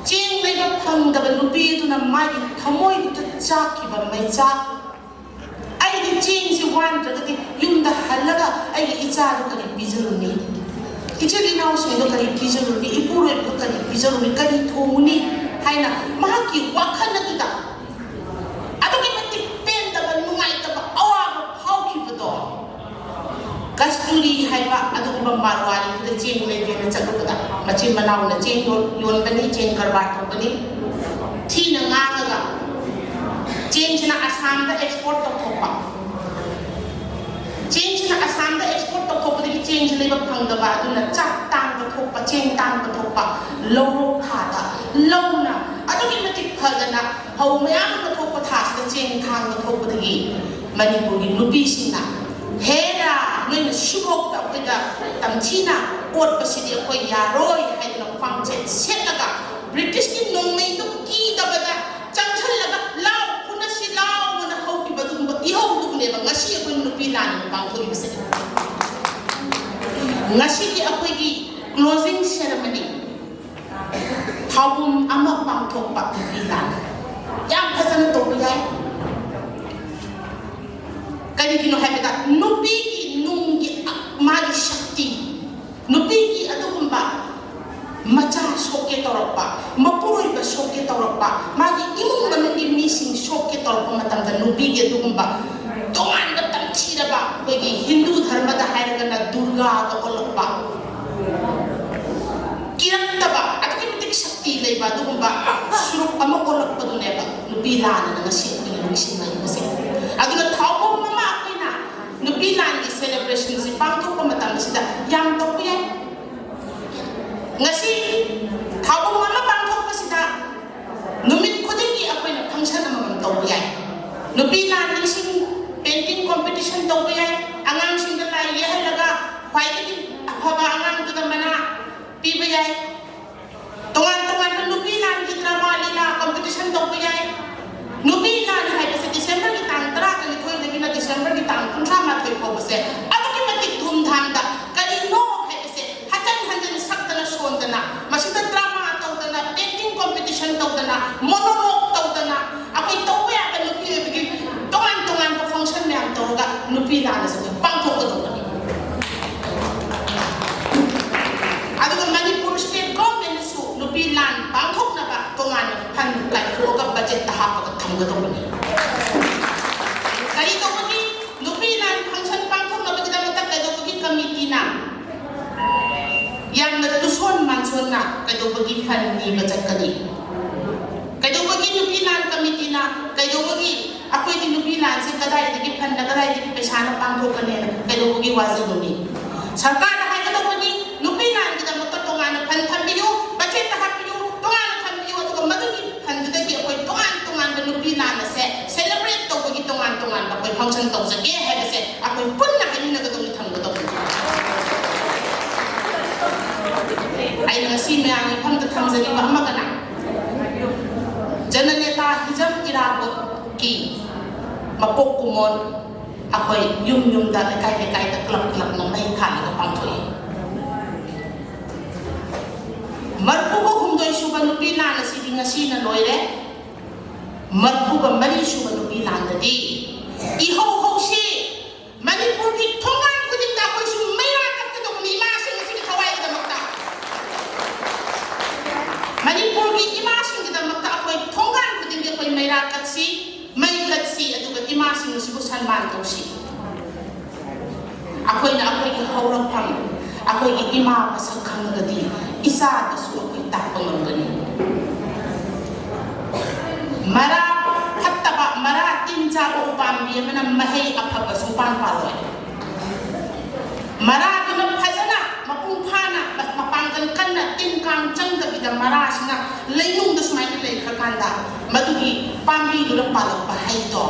ꯆꯦꯡ ꯂꯩꯕ ꯐꯪꯗꯕ ꯅꯨꯄꯤ ꯑꯗꯨꯅ ꯃꯥꯒꯤ ꯊꯃꯣꯏꯗꯨꯗ ꯆꯥꯛꯈꯤꯕ ꯃꯩꯆꯥꯛ, "ꯑꯩꯒꯤ ꯆꯦꯡꯁꯤ ꯋꯥꯟꯗ꯭ꯔꯒꯗꯤ ꯌꯨꯝꯗ ꯍꯜꯂꯒ ꯑꯩꯒꯤ ꯏꯆꯥꯗꯨ ꯀꯔꯤ ꯄꯤꯖꯔꯨꯅꯤ? ꯏꯆꯤꯜ ꯏꯅꯥꯎꯁꯤꯡꯗꯣ ꯀꯔꯤ ꯄꯤꯖꯔꯨꯅꯤ? ꯏꯄꯨꯔꯣꯏꯕꯗꯣ ꯀꯔꯤ ꯄꯤꯖꯔꯨꯅꯤ? ꯀꯔꯤ ꯊꯣꯡꯉꯨꯅꯤ?" ꯍꯥꯏꯅ ꯃꯍꯥꯛꯀꯤ ꯋꯥꯈꯜ ꯑꯗꯨꯗ ꯑꯗꯨꯛꯀꯤ ꯃꯇꯤꯛ ꯄꯦꯟꯗꯕ, ꯅꯨꯡꯉꯥꯏꯇꯕ, ꯑꯋꯥꯕ ꯐꯥꯎꯈꯤꯕꯗꯣ, ꯀꯁꯇꯨꯔꯤ ꯍꯥꯏꯕ ꯑꯗꯨꯒꯨꯝꯕ ꯃꯥꯔꯋꯥꯔꯤꯗꯨꯗ ꯆꯦꯡ ꯂꯩꯒꯦꯅ ꯆꯠꯂꯨꯕꯗ, ꯃꯆꯤꯟ ꯃꯅꯥꯎꯅ ꯆꯦꯡ ꯌꯣꯟ-, ꯌꯣꯟꯕꯅꯤ, ꯆꯦꯡ ꯀꯔꯕꯥꯔ ꯇꯧꯕꯅꯤ, ꯊꯤꯅ ꯉꯥꯡꯉꯒ ꯆꯦꯡꯁꯤꯅ ꯑꯁꯥꯝꯗ ꯑꯦꯛꯁꯄꯣꯔꯠ ꯇꯧꯊꯣꯛꯄ, ꯆꯦꯡꯁꯤꯅ ꯑꯁꯥꯝꯗ ꯑꯦꯛꯁꯄꯣꯔꯠ ꯇꯧꯊꯣꯛꯄꯗꯒꯤ ꯆꯦꯡꯁꯤ ꯂꯩꯕ ꯐꯪꯗꯕ, ꯑꯗꯨꯅ ꯆꯥꯛ ꯇꯥꯡꯕ ꯊꯣꯛꯄ, ꯆꯦꯡ ꯇꯥꯡꯕ ꯊꯣꯛꯄ, ꯂꯧꯔꯣꯛ ꯊꯥꯗ ꯂꯧꯅ ꯑꯗꯨꯛꯀꯤ ꯃꯇꯤꯛ ꯐꯗꯅ ꯐꯧ ꯃꯌꯥꯝ ꯑꯃ ꯊꯣꯛꯄ ꯊꯥꯁꯤꯗ ꯆꯦꯡ ꯊꯥꯡꯕ ꯊꯣꯛꯄꯗꯒꯤ ꯃꯅꯤꯄꯨꯔꯒꯤ ꯅꯨꯄꯤꯁꯤꯡꯅ, "ꯍꯦꯔꯥ, ꯅꯣꯏꯅ ꯁꯤꯐꯥꯎꯗ ꯑꯩꯈꯣꯏꯗ ꯇꯝꯊꯤꯅ ꯑꯣꯠꯄꯁꯤꯗꯤ ꯑꯩꯈꯣꯏ ꯌꯥꯔꯣꯏ" ꯍꯥꯏꯗꯅ ꯈ꯭ꯋꯥꯡꯆꯦꯠ ꯁꯦꯠꯂꯒ ꯕ꯭ꯔꯤꯇꯤꯁꯀꯤ ꯅꯣꯡꯃꯩꯗꯨ ꯀꯤꯗꯕꯗ ꯆꯪꯁꯜꯂꯒ "ꯂꯥꯎ, ꯐꯨꯅꯁꯤ ꯂꯥꯎ" ꯑꯅ ꯍꯧꯈꯤꯕ ꯑꯗꯨꯒꯨꯝꯕ ꯏꯍꯧꯗꯨꯅꯦꯕ ꯉꯁꯤ ꯑꯩꯈꯣꯏ ꯅꯨꯄꯤ ꯂꯥꯟ ꯑꯅ ꯄꯥꯡꯊꯣꯛꯏꯕꯁꯦ꯫ ꯉꯁꯤꯒꯤ ꯑꯩꯈꯣꯏꯒꯤ closing ceremony, ꯊꯧꯕꯨꯝ ꯑꯃ ꯄꯥꯡꯊꯣꯛꯄ ꯅꯨꯄꯤ ꯂꯥꯟ ꯌꯥꯝ ꯐꯖꯅ ꯇꯧꯕ ꯌꯥꯏ꯫ ꯀꯔꯤꯒꯤꯅꯣ ꯍꯥꯏꯕꯗ ꯅꯨꯄꯤꯒꯤ ꯅꯨꯡꯒꯤ ꯃꯥꯒꯤ ꯁꯛꯇꯤ, ꯅꯨꯄꯤꯒꯤ ꯑꯗꯨꯒꯨꯝꯕ ꯃꯆꯥ ꯁꯣꯛꯀꯦ ꯇꯧꯔꯛꯄ, ꯃꯄꯨꯔꯣꯏꯕ ꯁꯣꯛꯀꯦ ꯇꯧꯔꯛꯄ, ꯃꯥꯒꯤ ꯏꯃꯨꯡ ꯃꯅꯨꯡꯒꯤ ꯃꯤꯁꯤꯡ ꯁꯣꯛꯀꯦ ꯇꯧꯔꯛꯄ ꯃꯇꯝꯗ ꯅꯨꯄꯤꯒꯤ ꯑꯗꯨꯒꯨꯝꯕ ꯇꯣꯉꯥꯟꯕ ꯇꯝꯊꯤꯔꯕ, ꯑꯩꯈꯣꯏꯒꯤ ꯍꯤꯟꯗꯨ ꯙꯔꯃꯗ ꯍꯥꯏꯔꯒꯅ ꯗꯨꯔꯒꯥꯒ ꯑꯣꯜꯂꯛꯄ, ꯀꯤꯔꯛꯇꯕ, ꯑꯗꯨꯛꯀꯤ ꯃꯇꯤꯛ ꯁꯛꯇꯤ ꯂꯩꯕ ꯑꯗꯨꯒꯨꯝꯕ ꯁꯨꯔꯨꯞ ꯑꯃ ꯑꯣꯜꯂꯛꯄꯗꯨꯅꯦꯕ ꯅꯨꯄꯤ ꯂꯥꯟꯅ ꯉꯁꯤ ꯑꯩꯈꯣꯏꯅ ꯅꯤꯡꯁꯤꯡꯅꯔꯤꯕꯁꯦ꯫ ꯑꯗꯨꯅ ꯊꯧꯕꯨꯝ ꯑꯃ ꯑꯩꯈꯣꯏꯅ ꯅꯨꯄꯤ ꯂꯥꯟꯒꯤ celebrationꯁꯤ ꯄꯥꯡꯊꯣꯛꯄ ꯃꯇꯝꯁꯤꯗ ꯌꯥꯝ ꯇꯧꯕ ꯌꯥꯏ꯫ ꯉꯁꯤ ꯊꯧꯕꯨꯝ ꯑꯃ ꯄꯥꯡꯊꯣꯛꯄꯁꯤꯗ ꯅꯨꯃꯤꯠ ꯈꯨꯗꯤꯡꯒꯤ ꯑꯩꯈꯣꯏꯅ function ꯑꯃꯃꯝ ꯇꯧꯕ ꯌꯥꯏ꯫ ꯅꯨꯄꯤ ꯂꯥꯟ ꯅꯤꯡꯁꯤꯡ painting competition ꯇꯧꯕ ꯌꯥꯏ꯫ ꯑꯉꯥꯡꯁꯤꯡꯗ ꯂꯥꯏ ꯌꯦꯛꯍꯜꯂꯒ ꯈ꯭ꯋꯥꯏꯗꯒꯤ ꯑꯐꯕ ꯑꯉꯥꯡꯗꯨꯗ ꯃꯅꯥ ꯄꯤꯕ ꯌꯥꯏ꯫ ꯇꯣꯉꯥꯟ ꯇꯣꯉꯥꯟꯕ ꯅꯨꯄꯤ ꯂꯥꯟꯒꯤ drama ꯂꯤꯂꯥ competition ꯇꯧꯕ ꯌꯥꯏ꯫ ꯅꯨꯄꯤ ꯂꯥꯟ ꯍꯥꯏꯕꯁꯦ Decemberꯒꯤ ꯇꯥꯡ ꯇꯔꯥꯅꯤꯊꯣꯏꯗꯒꯤꯅ Decemberꯒꯤ ꯇꯥꯡ ꯀꯨꯟꯊ꯭ꯔꯥ ꯃꯥꯊꯣꯏ ꯐꯥꯎꯕꯁꯦ ꯑꯗꯨꯛꯀꯤ ꯃꯇꯤꯛ ꯊꯨꯝ ꯊꯥꯡꯗ ꯀꯔꯤꯅꯣ ꯍꯥꯏꯕꯁꯦ ꯍꯟꯖꯟ ꯍꯟꯖꯟ ꯁꯛꯇꯅ ꯁꯣꯟꯗꯅ, ꯃꯁꯤꯗ drama ꯇꯧꯗꯅ, painting competition ꯇꯧꯗꯅ, monologue ꯇꯧꯗꯅ, ꯑꯩꯈꯣꯏ ꯇꯧꯕ ꯌꯥꯕ ꯅꯨꯄꯤ ꯑꯣꯏꯕꯒꯤ ꯇꯣꯉꯥꯟ ꯇꯣꯉꯥꯟꯕ function ꯃꯌꯥꯝ ꯇꯧꯔꯒ ꯅꯨꯄꯤ ꯂꯥꯟ ꯑꯁꯤ ꯑꯩꯈꯣꯏ ꯄꯥꯡꯊꯣꯛꯀꯗꯧꯕꯅꯤ꯫ ꯑꯗꯨꯒ ꯃꯅꯤꯄꯨꯔ state governmentꯅꯁꯨ ꯅꯨꯄꯤ ꯂꯥꯟ ꯄꯥꯡꯊꯣꯛꯅꯕ ꯇꯣꯉꯥꯟꯅ fund ꯀꯥꯏꯊꯣꯛꯑꯒ budgetꯇ ꯍꯥꯞꯄꯒ ꯊꯝꯒꯗꯧꯕꯅꯤ꯫ ꯀꯔꯤ ꯇꯧꯕꯒꯤ? ꯅꯨꯄꯤ ꯂꯥꯟ function ꯄꯥꯡꯊꯣꯛꯅꯕꯒꯤꯗꯃꯛꯇ ꯀꯩꯗꯧꯕꯒꯤ committeeꯅ ꯌꯥꯝꯅ ꯇꯨꯁꯣꯟ ꯃꯥꯟꯁꯣꯟꯅ ꯀꯩꯗꯧꯕꯒꯤ fund ꯅꯤꯕ ꯆꯠꯀꯅꯤ? ꯀꯩꯗꯧꯕꯒꯤ ꯅꯨꯄꯤ ꯂꯥꯟ committeeꯅ, ꯀꯩꯗꯧꯕꯒꯤ ꯑꯩꯈꯣꯏꯗꯤ ꯅꯨꯄꯤ ꯂꯥꯟꯁꯤ ꯀꯗꯥꯏꯗꯒꯤ, fundꯅ ꯀꯗꯥꯏꯗꯒꯤ ꯄꯩꯁꯥꯅ ꯄꯥꯡꯊꯣꯛꯀꯅꯤꯅ ꯀꯩꯗꯧꯕꯒꯤ ꯋꯥꯖꯤꯜꯂꯨꯅꯤ? ꯁꯔꯀꯥꯔꯅ ꯍꯥꯏꯒꯗꯧꯕꯅꯤ, ꯅꯨꯄꯤ ꯂꯥꯟꯒꯤꯗꯃꯛꯇ ꯇꯣꯉꯥꯟꯅ fund ꯊꯝꯕꯤꯌꯨ, budgetꯇ ꯍꯥꯞꯄꯤꯌꯨ, ꯇꯣꯉꯥꯟꯅ ꯊꯝꯕꯤꯌꯨ, ꯑꯗꯨꯒ ꯃꯗꯨꯒꯤ ꯇꯧꯖꯒꯦ ꯍꯥꯏꯕꯁꯦ ꯑꯩꯈꯣꯏ ꯄꯨꯟꯅ ꯍꯥꯏꯃꯤꯟꯅꯒꯗꯧꯅꯤ, ꯊꯝꯒꯗꯧꯅꯤ꯫ ꯑꯩꯅ ꯉꯁꯤ ꯃꯌꯥꯝꯒꯤ ꯃꯐꯝꯗ ꯊꯝꯖꯔꯤꯕ ꯑꯃꯒꯅ ꯖꯅꯅꯦꯇꯥ ꯍꯤꯖꯝ ꯏꯔꯥꯕꯣꯠꯀꯤ ꯃꯄꯣꯛ ꯀꯨꯝꯑꯣꯟ ꯑꯩꯈꯣꯏ ꯌꯨꯝ ꯌꯨꯝꯗ, ꯂꯩꯀꯥꯏ ꯂꯩꯀꯥꯏꯗ, ꯀ꯭ꯂꯕ ꯀ꯭ꯂꯕꯅ ꯃꯩ ꯊꯥꯜꯂꯒ ꯄꯥꯡꯊꯣꯛꯏ꯫ ꯃꯔꯐꯨꯒ ꯍꯨꯝꯗꯣꯏ ꯁꯨꯕ ꯅꯨꯄꯤ ꯂꯥꯟ ꯑꯁꯤꯗꯤ ꯉꯁꯤꯅ ꯂꯣꯏꯔꯦ꯫ ꯃꯔꯐꯨꯒ ꯃꯔꯤ ꯁꯨꯕ ꯅꯨꯄꯤ ꯂꯥꯟꯗꯗꯤ ꯏꯍꯧ ꯍꯧꯁꯤ꯫ ꯃꯅꯤꯄꯨꯔꯒꯤ ꯊꯣꯡꯒꯥꯟ ꯈꯨꯗꯤꯡꯗ ꯑꯩꯈꯣꯏꯁꯨ ꯃꯩꯔꯥ ꯀꯠꯀꯗꯧꯕꯅꯤ ꯏꯃꯥꯁꯤꯡ ꯑꯁꯤꯒꯤ ꯊꯋꯥꯏꯒꯤꯗꯃꯛꯇ꯫ ꯃꯅꯤꯄꯨꯔꯒꯤ ꯏꯃꯥꯁꯤꯡꯒꯤꯗꯃꯛꯇ ꯑꯩꯈꯣꯏ ꯊꯣꯡꯒꯥꯟ ꯈꯨꯗꯤꯡꯒꯤ ꯑꯩꯈꯣꯏ ꯃꯩꯔꯥ ꯀꯠꯁꯤ, ꯃꯩ ꯀꯠꯁꯤ, ꯑꯗꯨꯒ ꯏꯃꯥꯁꯤꯡ ꯑꯁꯤꯕꯨ ꯁꯟꯃꯥꯟ ꯇꯧꯁꯤ꯫ ꯑꯩꯈꯣꯏꯅ ꯑꯩꯈꯣꯏꯒꯤ ꯍꯧꯔꯛꯐꯝ, ꯑꯩꯈꯣꯏꯒꯤ ꯏꯃꯥ ꯃꯁꯛ ꯈꯪꯉꯒꯗꯤ ꯏꯆꯥꯗꯁꯨ ꯑꯩꯈꯣꯏ ꯇꯥꯛꯄ ꯉꯝꯒꯅꯤ꯫ ꯃꯔꯥ ꯐꯠꯇꯕ, ꯃꯔꯥ ꯇꯤꯟ ꯆꯥꯕ ꯎꯄꯥꯝꯕꯤ ꯑꯃꯅ ꯃꯍꯩ ꯑꯐꯕ ꯁꯨꯡꯄꯥꯟ ꯄꯥꯜꯂꯣꯏ꯫ ꯃꯔꯥꯗꯨꯅ ꯐꯖꯅ ꯃꯄꯨꯡ ꯐꯥꯅ ꯃꯄꯥꯡꯒꯜ ꯀꯟꯅ ꯇꯤꯟ ꯀꯥꯡ ꯆꯪꯗꯕꯤꯗ ꯃꯔꯥꯁꯤꯅ ꯂꯩꯅꯨꯡꯗ ꯁꯨꯃꯥꯏꯅ ꯂꯩꯈ꯭ꯔꯀꯥꯟꯗ ꯃꯗꯨꯒꯤ ꯄꯥꯝꯕꯤꯗꯨꯅ ꯄꯥꯜꯂꯛꯄ ꯍꯩꯗꯣ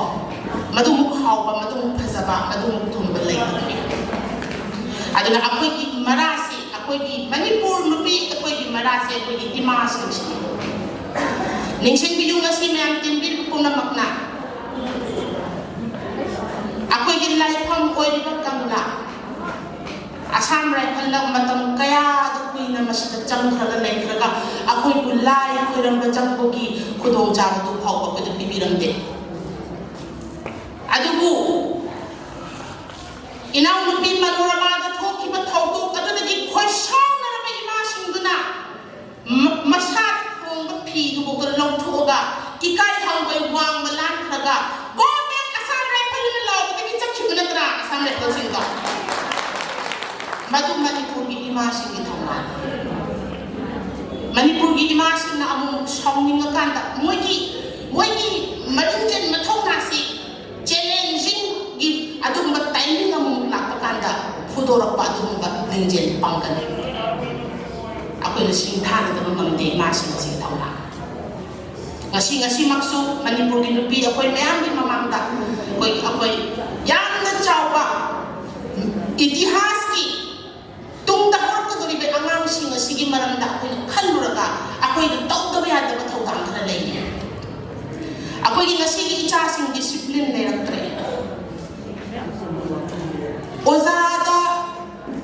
ꯃꯗꯨꯃꯨꯛ ꯍꯥꯎꯕ, ꯃꯗꯨꯃꯨꯛ ꯐꯖꯕ, ꯃꯗꯨꯃꯨꯛ ꯊꯨꯝꯕ ꯂꯩꯇꯕꯅꯤ꯫ ꯑꯗꯨꯅ ꯑꯩꯈꯣꯏꯒꯤ ꯃꯔꯥꯁꯤ, ꯑꯩꯈꯣꯏꯒꯤ ꯃꯅꯤꯄꯨꯔ ꯅꯨꯄꯤ, ꯑꯩꯈꯣꯏꯒꯤ ꯃꯔꯥꯁꯦ ꯑꯩꯈꯣꯏꯒꯤ ꯏꯃꯥꯁꯤꯡꯁꯤꯅꯤ꯫ ꯅꯤꯡꯁꯤꯡꯕꯤꯌꯨ, ꯉꯁꯤ ꯃꯌꯥꯝ ꯇꯤꯟꯕꯤꯔꯤꯕ ꯄꯨꯝꯅꯃꯛꯅ ꯑꯩꯈꯣꯏꯒꯤ ꯂꯥꯏꯐꯝ ꯑꯣꯏꯔꯤꯕ ꯀꯪꯂꯥ ꯑꯁꯥꯝ ꯔꯥꯏꯐꯜꯅ ꯃꯇꯝ ꯀꯌꯥꯗ ꯀꯨꯏꯅ ꯃꯁꯤꯗ ꯆꯪꯈ꯭ꯔꯒ ꯂꯩꯈ꯭ꯔꯒ ꯑꯩꯈꯣꯏꯕꯨ ꯂꯥꯏ ꯈꯣꯏꯔꯝꯕ ꯆꯪꯕꯒꯤ ꯈꯨꯗꯣꯡꯆꯥꯕꯗꯨ ꯐꯥꯎꯕ ꯑꯩꯈꯣꯏꯗ ꯄꯤꯕꯤꯔꯝꯗꯦ꯫ ꯑꯗꯨꯕꯨ ꯏꯅꯥꯎꯅꯨꯄꯤ ꯃꯅꯣꯔꯃꯥꯗ ꯊꯣꯛꯈꯤꯕ ꯊꯧꯗꯣꯛ ꯑꯗꯨꯗꯒꯤ ꯈꯣꯏꯁꯥꯎꯅꯔꯕ ꯏꯃꯥꯁꯤꯡꯗꯨꯅ ꯃ-, ꯃꯁꯥꯗ ꯊꯣꯡꯕ ꯐꯤꯗꯨꯐꯥꯎꯗ ꯂꯧꯊꯣꯛꯑꯒ ꯏꯀꯥꯏ ꯍꯪꯒꯣꯏ ꯋꯥꯡꯃ ꯂꯥꯟꯈ꯭ꯔꯒ "Go back Assam Rifle" ꯍꯥꯏꯅ ꯂꯥꯎꯕꯗꯒꯤ ꯆꯠꯈꯤꯕ ꯅꯠꯇ꯭ꯔꯥ ꯑꯁꯥꯝ ꯔꯥꯏꯐꯜꯁꯤꯡꯗꯣ? ꯃꯗꯨ ꯃꯅꯤꯄꯨꯔꯒꯤ ꯏꯃꯥꯁꯤꯡꯒꯤ ꯊꯧꯅꯥꯅꯤ꯫ ꯃꯅꯤꯄꯨꯔꯒꯤ ꯏꯃꯥꯁꯤꯡꯅ ꯑꯃꯨꯛ ꯁꯥꯎꯅꯤꯡꯉꯀꯥꯟꯗ ꯃꯣꯏꯒꯤ, ꯃꯣꯏꯒꯤ ꯃꯔꯤꯡꯖꯦꯜ ꯃꯊꯧꯅꯥꯁꯤ ꯆꯦꯂꯦꯟꯖꯤꯡꯒꯤ ꯑꯗꯨꯒꯨꯝꯕ ꯇꯥꯏꯃꯤꯡ ꯑꯃꯃꯨꯛ ꯂꯥꯛꯄ ꯀꯥꯟꯗ ꯐꯨꯗꯣꯔꯛꯄ ꯑꯗꯨꯒꯨꯝꯕ ꯂꯤꯡꯖꯦꯜ ꯄꯥꯡꯒꯜ ꯑꯩꯈꯣꯏꯅ ꯁꯤꯡꯊꯥꯅꯗꯕ ꯉꯝꯗꯦ ꯏꯃꯥꯁꯤꯡ ꯑꯁꯤꯒꯤ ꯊꯧꯅꯥ꯫ ꯉꯁꯤ, ꯉꯁꯤꯃꯛꯁꯨ ꯃꯅꯤꯄꯨꯔꯒꯤ ꯅꯨꯄꯤ ꯑꯩꯈꯣꯏ ꯃꯌꯥꯝꯒꯤ ꯃꯃꯥꯡꯗ ꯑꯩꯈꯣꯏ, ꯑꯩꯈꯣꯏ ꯏꯇꯤꯍꯥꯁꯀꯤ ꯇꯨꯡꯗ ꯍꯧꯔꯛꯀꯗꯧꯔꯤꯕ ꯑꯉꯥꯡꯁꯤꯡ ꯑꯁꯤꯒꯤ ꯃꯔꯝꯗ ꯑꯩꯈꯣꯏꯅ ꯈꯜꯂꯨꯔꯒ ꯑꯩꯈꯣꯏꯅ ꯇꯧꯗꯕ ꯌꯥꯗꯕ ꯊꯧꯗꯥꯡ ꯈꯔ ꯂꯩꯔꯤ꯫ ꯑꯩꯈꯣꯏꯒꯤ ꯉꯁꯤꯒꯤ ꯏꯆꯥꯁꯤꯡ ꯗꯤꯁꯤꯄ꯭ꯂꯤꯟ ꯂꯩꯔꯛꯇ꯭ꯔꯦ꯫ ꯑꯣꯖꯥꯗ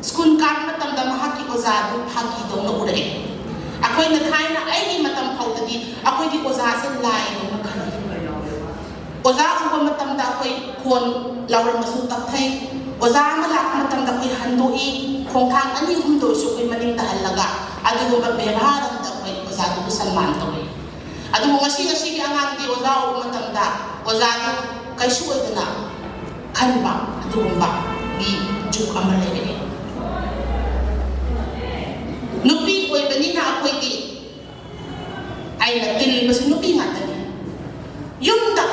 ꯁ꯭ꯀꯨꯜ ꯀꯥꯕ ꯃꯇꯝꯗ ꯃꯍꯥꯛꯀꯤ ꯑꯣꯖꯥꯗꯨ ꯐꯥꯒꯤꯗꯧꯅ ꯎꯔꯛꯑꯦ꯫ ꯑꯩꯈꯣꯏꯅ ꯊꯥꯏꯅ, ꯑꯩꯒꯤ ꯃꯇꯝ ꯐꯥꯎꯗꯗꯤ ꯑꯩꯈꯣꯏꯗꯤ ꯑꯣꯖꯥꯁꯦ ꯂꯥꯏꯗꯧꯅ ꯈꯜꯂꯤ꯫ ꯑꯣꯖꯥ ꯎꯕ ꯃꯇꯝꯗ ꯑꯩꯈꯣꯏ ꯈꯣꯟ ꯂꯥꯎꯔꯝꯕꯁꯨ ꯇꯞꯊꯩ꯫ ꯑꯣꯖꯥ ꯑꯃ ꯂꯥꯛꯄ ꯃꯇꯝꯗ ꯑꯩꯈꯣꯏ ꯍꯟꯗꯣꯛꯏ, ꯈꯣꯡꯊꯥꯡ ꯑꯅꯤ ꯑꯍꯨꯝꯗ ꯑꯣꯏꯔꯁꯨ ꯑꯩꯈꯣꯏ ꯃꯅꯤꯡꯗ ꯍꯜꯂꯒ꯫ ꯑꯗꯨꯒꯨꯝꯕ ꯕꯦꯕꯥꯔ ꯑꯃꯗ ꯑꯩꯈꯣꯏ ꯑꯣꯖꯥꯗꯨꯕꯨ ꯁꯟꯃꯥꯟ ꯇꯧꯏ꯫ ꯑꯗꯨꯕꯨ ꯉꯁꯤ, ꯉꯁꯤꯒꯤ ꯑꯉꯥꯡꯗꯤ ꯑꯣꯖꯥ ꯎꯕ ꯃꯇꯝꯗ ꯑꯣꯖꯥꯗꯨ ꯀꯩꯁꯨ ꯑꯣꯏꯗꯅ ꯈꯟꯕ, ꯑꯗꯨꯒꯨꯝꯕꯒꯤ ꯖꯨꯒ ꯑꯃ ꯂꯩꯔꯦ꯫ ꯅꯨꯄꯤ ꯑꯣꯏꯕꯅꯤꯅ ꯑꯩꯈꯣꯏꯗꯤ, ꯑꯩꯅ ꯇꯤꯜꯂꯤꯕꯁꯤ ꯅꯨꯄꯤ ꯉꯥꯛꯇꯅꯤ꯫ ꯌꯨꯝꯗ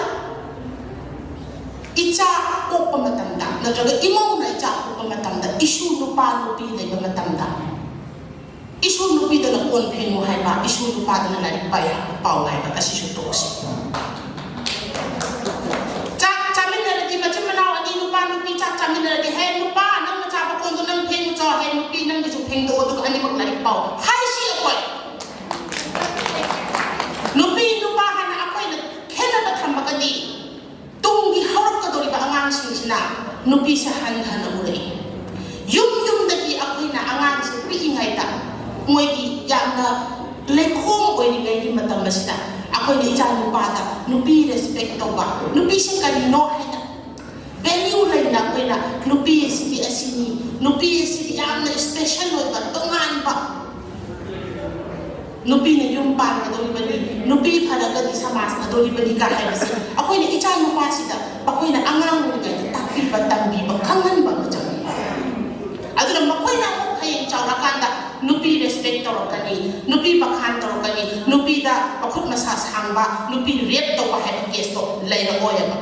ꯏꯆꯥ ꯄꯣꯛꯄ ꯃꯇꯝꯗ ꯅꯠꯇ꯭ꯔꯒ ꯏꯃꯧꯅ ꯏꯆꯥ ꯄꯣꯛꯄ ꯃꯇꯝꯗ, ꯏꯁꯨ ꯅꯨꯄꯥ ꯅꯨꯄꯤ ꯂꯩꯕ ꯃꯇꯝꯗ, ꯏꯁꯨ ꯅꯨꯄꯤꯗꯅ ꯀꯣꯟ ꯐꯦꯡꯉꯨ ꯍꯥꯏꯕ, ꯏꯁꯨ ꯅꯨꯄꯥꯗꯅ ꯂꯥꯏꯔꯤꯛ ꯄꯥꯏ-, ꯄꯥꯎ ꯍꯥꯏꯕ, ꯑꯁꯤꯁꯨ ꯇꯣꯛꯁꯤ꯫ ꯆꯥꯛ ꯆꯥꯃꯤꯟꯅꯔꯗꯤ, ꯃꯆꯤꯟ ꯃꯅꯥꯎ ꯑꯅꯤ ꯅꯨꯄꯥ ꯅꯨꯄꯤ ꯆꯥꯛ ꯆꯥꯃꯤꯟꯅꯔꯗꯤ, "ꯍꯦ ꯅꯨꯄꯥ, ꯅꯪꯅ ꯆꯥꯕ ꯀꯣꯟꯗꯣ ꯅꯪ ꯐꯦꯡꯉꯨ ꯆꯣ, ꯍꯦ ꯅꯨꯄꯤ, ꯅꯪꯒꯤꯁꯨ ꯐꯦꯡꯗꯣꯛꯑꯣ, ꯑꯗꯨꯒ ꯑꯅꯤꯃꯛ ꯂꯥꯏꯔꯤꯛ ꯄꯥꯎ" ꯍꯥꯏꯁꯤ ꯑꯩꯈꯣꯏ꯫ ꯅꯨꯄꯤ ꯅꯨꯄꯥ ꯍꯥꯏꯅ ꯑꯩꯈꯣꯏꯅ ꯈꯦꯠꯅꯕ ꯊꯝꯃꯒꯗꯤ, ꯇꯨꯡꯒꯤ ꯍꯧꯔꯛꯀꯗꯧꯔꯤꯕ ꯑꯉꯥꯡꯁꯤꯡꯁꯤꯅ ꯅꯨꯄꯤꯁꯦ ꯍꯟꯊꯅ ꯎꯔꯛꯏ꯫ ꯌꯨꯝ ꯌꯨꯝꯗꯒꯤ ꯑꯩꯈꯣꯏꯅ ꯑꯉꯥꯡꯁꯦ ꯄꯤꯛꯏꯉꯩꯗ, ꯃꯣꯏꯒꯤ ꯌꯥꯝꯅ ꯂꯩꯈꯣꯝ ꯑꯣꯏꯔꯤꯉꯩꯒꯤ ꯃꯇꯝ ꯑꯁꯤꯗ, ꯑꯩꯈꯣꯏꯅ ꯏꯆꯥ ꯅꯨꯄꯥꯗ ꯅꯨꯄꯤ ꯔꯦꯁꯄꯦꯛ ꯇꯧꯕ, ꯅꯨꯄꯤꯁꯦ ꯀꯔꯤꯅꯣ ꯍꯥꯏꯅ ꯚꯦꯂ꯭ꯌꯨ ꯂꯩꯅ ꯑꯩꯈꯣꯏꯅ ꯅꯨꯄꯤ ꯑꯁꯤꯗꯤ ꯑꯁꯤꯅꯤ, ꯅꯨꯄꯤ ꯑꯁꯤꯗꯤ ꯌꯥꯝꯅ ꯏꯁꯄꯦꯁꯦꯜ ꯑꯣꯏꯕ, ꯇꯣꯉꯥꯟꯕ, ꯅꯨꯄꯤꯅ ꯌꯨꯝ ꯄꯥꯟꯒꯗꯧꯔꯤꯕꯅꯤ, ꯅꯨꯄꯤ ꯐꯔꯒꯗꯤ ꯁꯃꯥꯖ ꯐꯗꯧꯔꯤꯕꯅꯤ ꯀ ꯍꯥꯏꯕꯁꯦ ꯑꯩꯈꯣꯏꯅ ꯏꯆꯥ ꯅꯨꯄꯥꯁꯤꯗ ꯑꯩꯈꯣꯏꯅ ꯑꯉꯥꯡ ꯑꯣꯏꯔꯤꯉꯩꯗ ꯇꯥꯛꯄꯤꯕ, ꯇꯝꯕꯤꯕ, ꯈꯪꯍꯟꯕ ꯑꯃ ꯆꯪꯉꯤ꯫ ꯑꯗꯨꯅ ꯃꯈꯣꯏꯅ ꯑꯃꯨꯛ ꯍꯌꯦꯡ ꯆꯥꯎꯔꯀꯥꯟꯗ ꯅꯨꯄꯤ ꯔꯦꯁꯄꯦꯛ ꯇꯧꯔꯛꯀꯅꯤ, ꯅꯨꯄꯤ ꯕꯈꯥꯟ ꯇꯧꯔꯛꯀꯅꯤ, ꯅꯨꯄꯤꯗ ꯃꯈꯨꯠ ꯃꯁꯥ ꯁꯥꯡꯕ, ꯅꯨꯄꯤ ꯔꯦꯞ ꯇꯧꯕ ꯍꯥꯏꯕ ꯀꯦꯁꯇꯣ ꯂꯩꯔꯛꯑꯣꯏꯕ꯫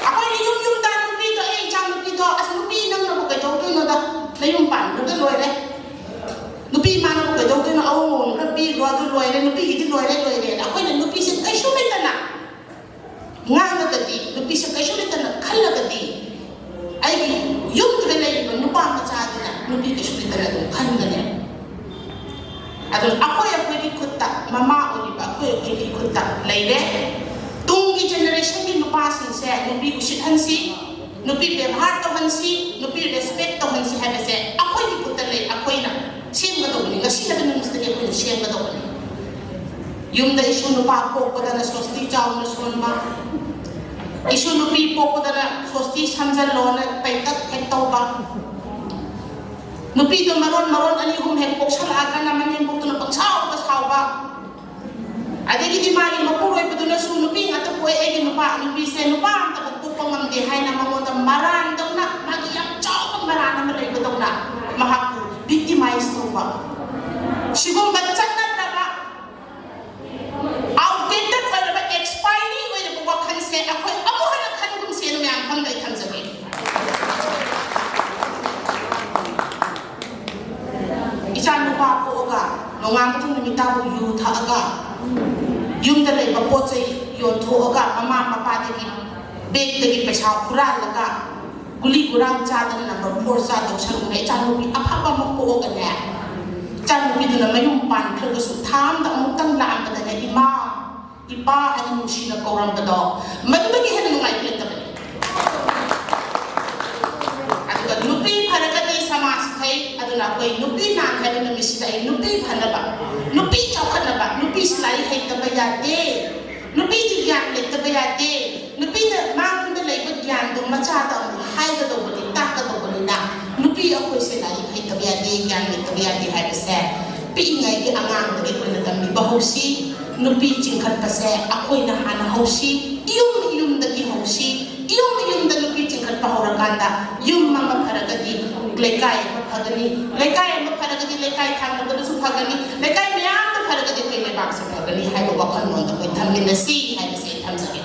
ꯑꯩꯈꯣꯏꯅ ꯌꯨꯝ ꯌꯨꯝꯗ ꯅꯨꯄꯤꯗꯣ, "ꯑꯦ ꯏꯆꯥ ꯅꯨꯄꯤꯗꯣ, ꯑꯁ ꯅꯨꯄꯤ ꯅꯪꯅꯕꯨ ꯀꯩꯗꯧꯗꯣꯏꯅꯣꯗ, ꯅꯌꯨꯝ ꯄꯥꯟꯈ꯭ꯔꯒ ꯂꯣꯏꯔꯦ, ꯅꯨꯄꯤ ꯃꯥꯅꯕꯨ ꯀꯩꯗꯧꯗꯣꯏꯅꯣ, ꯑꯋꯣꯡ ꯑꯋꯣꯡ ꯈꯔ ꯄꯤꯈ꯭ꯔꯣ, ꯑꯗꯨ ꯂꯣꯏꯔꯦ, ꯅꯨꯄꯤꯒꯤꯗꯤ ꯂꯣꯏꯔꯦ, ꯂꯣꯏꯔꯦꯅ" ꯑꯩꯈꯣꯏꯅ ꯅꯨꯄꯤꯁꯦ ꯀꯩꯁꯨ ꯂꯩꯇꯅ ꯉꯥꯡꯉꯒꯗꯤ, ꯅꯨꯄꯤꯁꯦ ꯀꯩꯁꯨ ꯂꯩꯇꯅ ꯈꯜꯂꯒꯗꯤ, ꯑꯩꯒꯤ ꯌꯨꯝꯗꯨꯗ ꯂꯩꯔꯤꯕ ꯅꯨꯄꯥ ꯃꯆꯥꯗꯨꯅ ꯅꯨꯄꯤ ꯀꯩꯁꯨ ꯂꯩꯇꯅ ꯑꯗꯨꯝ ꯈꯟꯒꯅꯦꯕ꯫ ꯑꯗꯨꯅ ꯑꯩꯈꯣꯏ ꯑꯩꯈꯣꯏꯒꯤ ꯈꯨꯠꯇ, ꯃꯃꯥ ꯑꯣꯏꯔꯤꯕ ꯑꯩꯈꯣꯏ ꯑꯩꯈꯣꯏꯒꯤ ꯈꯨꯠꯇ ꯂꯩꯔꯦ꯫ ꯇꯨꯡꯒꯤ generationꯒꯤ ꯅꯨꯄꯥꯁꯤꯡꯁꯦ ꯅꯨꯄꯤ ꯎꯁꯤꯠꯍꯟꯁꯤ, ꯅꯨꯄꯤ ꯕꯦꯕꯥꯔ ꯇꯧꯍꯟꯁꯤ, ꯅꯨꯄꯤ respect ꯇꯧꯍꯟꯁꯤ ꯍꯥꯏꯕꯁꯦ ꯑꯩꯈꯣꯏꯒꯤ ꯈꯨꯠꯇ ꯂꯩ꯫ ꯑꯩꯈꯣꯏꯅ ꯁꯦꯝꯒꯗꯧꯕꯅꯤ꯫ ꯉꯁꯤ ꯍꯥꯏꯕ ꯅꯨꯃꯤꯠꯁꯤꯗꯒꯤ ꯑꯩꯈꯣꯏꯅ ꯁꯦꯝꯒꯗꯧꯕꯅꯤ꯫ ꯌꯨꯝꯗ ꯏꯁꯨ ꯅꯨꯄꯥ ꯄꯣꯛꯄꯗꯅ ꯁꯣꯁꯇꯤ ꯆꯥꯎꯅ ꯁꯣꯟꯕ, ꯏꯁꯨ ꯅꯨꯄꯤ ꯄꯣꯛꯄꯗꯅ ꯁꯣꯁꯇꯤ ꯁꯝꯖꯜꯂꯣꯅ ꯄꯩꯇꯛ ꯍꯦꯛ ꯇꯧꯕ, ꯅꯨꯄꯤꯗꯣ ꯃꯔꯣꯟ ꯃꯔꯣꯟ ꯑꯅꯤ ꯑꯍꯨꯝ ꯍꯦꯛ ꯄꯣꯛꯁꯜꯂꯛꯑꯒꯅ ꯃꯅꯦꯝꯕꯣꯛꯇꯨꯅ ꯄꯪꯁꯥꯎꯗ ꯁꯥꯎꯕ, ꯑꯗꯒꯤꯗꯤ ꯃꯥꯒꯤ ꯃꯄꯨꯔꯣꯏꯕꯗꯨꯅꯁꯨ ꯅꯨꯄꯤ ꯉꯥꯛꯇ ꯄꯣꯛꯑꯦ, ꯑꯩꯒꯤ ꯅꯨꯄꯥ, ꯅꯨꯄꯤꯁꯦ ꯅꯨꯄꯥ ꯑꯝꯇꯕꯨ ꯄꯣꯛꯄ ꯉꯝꯗꯦ ꯍꯥꯏꯅ ꯃꯉꯣꯟꯗ ꯃꯔꯥꯟꯗꯧꯅ, ꯃꯥꯒꯤ ꯌꯥꯝ ꯆꯥꯎꯕ ꯃꯔꯥꯟ ꯑꯃ ꯂꯩꯕꯗꯧꯅ ꯃꯍꯥꯛꯄꯨ victimize ꯇꯧꯕ꯫ ꯁꯤꯒꯨꯝꯕ ꯆꯠꯅꯗ꯭ꯔꯕ, outdated ꯑꯣꯏꯔꯕ, expiry ꯑꯣꯏꯔꯕ ꯋꯥꯈꯜꯁꯦ ꯑꯩꯈꯣꯏ ꯑꯃꯨꯛ ꯍꯟꯅ ꯈꯟꯒꯨꯝꯁꯦꯅ ꯃꯌꯥꯝ ꯐꯝꯗ ꯑꯩ ꯊꯝꯖꯒꯦ꯫ ꯏꯆꯥ ꯅꯨꯄꯥ ꯄꯣꯛꯑꯒ ꯅꯣꯡꯉꯥꯟꯕꯗꯒꯤ ꯅꯨꯃꯤꯠ ꯇꯥꯕꯨ ꯌꯨ ꯊꯛꯑꯒ, ꯌꯨꯝꯗ ꯂꯩꯕ ꯄꯣꯠ ꯆꯩ ꯌꯣꯟꯊꯣꯛꯑꯒ, ꯃꯃꯥ ꯃꯄꯥꯗꯒꯤ ꯕꯦꯒꯇꯒꯤ ꯄꯩꯁꯥ ꯍꯨꯔꯥꯜꯂꯒ, ꯒꯨꯂꯤ ꯒꯨꯔꯥꯡ ꯆꯥꯗꯅ number four ꯆꯥꯗꯧ ꯁꯔꯨꯛꯅꯦ, ꯏꯆꯥ ꯅꯨꯄꯤ ꯑꯐꯕ ꯑꯃ ꯄꯣꯛꯑꯒꯅꯦ, ꯏꯆꯥ ꯅꯨꯄꯤꯗꯨꯅ ꯃꯌꯨꯝ ꯄꯥꯟꯈ꯭ꯔꯒꯁꯨ ꯊꯥ ꯑꯃꯗ ꯑꯃꯨꯛꯇꯪ ꯂꯥꯛꯑꯝꯕꯗꯅꯦ, "ꯏꯃꯥ, ꯏꯄꯥ" ꯍꯥꯏꯅ ꯅꯨꯡꯁꯤꯅ ꯀꯧꯔꯝꯕꯗꯣ, ꯃꯗꯨꯗꯒꯤ ꯍꯦꯟꯅ ꯅꯨꯡꯉꯥꯏꯕ ꯂꯩꯇꯕꯅꯦ꯫ ꯑꯗꯨꯒ ꯅꯨꯄꯤ ꯐꯔꯒꯗꯤ ꯁꯃꯥꯖ ꯐꯩ꯫ ꯑꯗꯨꯅ ꯑꯩꯈꯣꯏ ꯅꯨꯄꯤ ꯅꯥꯟ ꯍꯥꯏꯕ ꯅꯨꯃꯤꯠꯁꯤꯗ ꯑꯩ ꯅꯨꯄꯤ ꯐꯅꯕ, ꯅꯨꯄꯤ ꯆꯥꯎꯈꯠꯅꯕ, ꯅꯨꯄꯤꯁꯤ ꯂꯥꯏꯔꯤꯛ ꯍꯩꯇꯕ ꯌꯥꯗꯦ, ꯅꯨꯄꯤꯗꯤ ꯒ꯭ꯌꯥꯟ ꯂꯩꯇꯕ ꯌꯥꯗꯦ, ꯅꯨꯄꯤꯅ ꯃꯉꯣꯟꯗ ꯂꯩꯕ ꯒ꯭ꯌꯥꯟꯗꯣ ꯃꯆꯥꯗ ꯑꯃꯨꯛ ꯍꯥꯏꯒꯗꯧꯕꯅꯤ, ꯇꯥꯛꯀꯗꯧꯕꯅꯤꯅ, ꯅꯨꯄꯤ ꯑꯩꯈꯣꯏꯁꯦ ꯂꯥꯏꯔꯤꯛ ꯍꯩꯇꯕ ꯌꯥꯗꯦ, ꯒ꯭ꯌꯥꯟ ꯂꯩꯇꯕ ꯌꯥꯗꯦ ꯍꯥꯏꯕꯁꯦ ꯄꯤꯛꯏꯉꯩꯒꯤ ꯑꯉꯥꯡꯗꯒꯤ ꯑꯩꯈꯣꯏꯅ ꯇꯝꯕꯤꯕ ꯍꯧꯁꯤ꯫ ꯅꯨꯄꯤ ꯆꯤꯡꯈꯠꯄꯁꯦ ꯑꯩꯈꯣꯏꯅ ꯍꯥꯟꯅ ꯍꯧꯁꯤ, ꯏꯌꯨꯝ ꯏꯌꯨꯝꯗꯒꯤ ꯍꯧꯁꯤ꯫ ꯏꯌꯨꯝ ꯏꯌꯨꯝꯗ ꯅꯨꯄꯤ ꯆꯤꯡꯈꯠꯄ ꯍꯧꯔꯀꯥꯟꯗ ꯌꯨꯝ ꯑꯃ ꯐꯔꯒꯗꯤ ꯂꯩꯀꯥꯏ ꯑꯃ ꯐꯒꯅꯤ, ꯂꯩꯀꯥꯏ ꯑꯃ ꯐꯔꯒꯗꯤ ꯂꯩꯀꯥꯏ ꯊꯪꯅꯕꯗꯨꯁꯨ ꯐꯒꯅꯤ, ꯂꯩꯀꯥꯏ ꯃꯌꯥꯝꯗ ꯐꯔꯒꯗꯤ ꯑꯩꯈꯣꯏ ꯂꯩꯕꯥꯛꯁꯦ ꯐꯒꯅꯤ ꯍꯥꯏꯕ ꯋꯥꯈꯜꯂꯣꯟꯗ ꯑꯩꯈꯣꯏ ꯊꯝꯃꯤꯟꯅꯁꯤ ꯍꯥꯏꯕꯁꯦ ꯑꯩ ꯊꯝꯖꯒꯦ꯫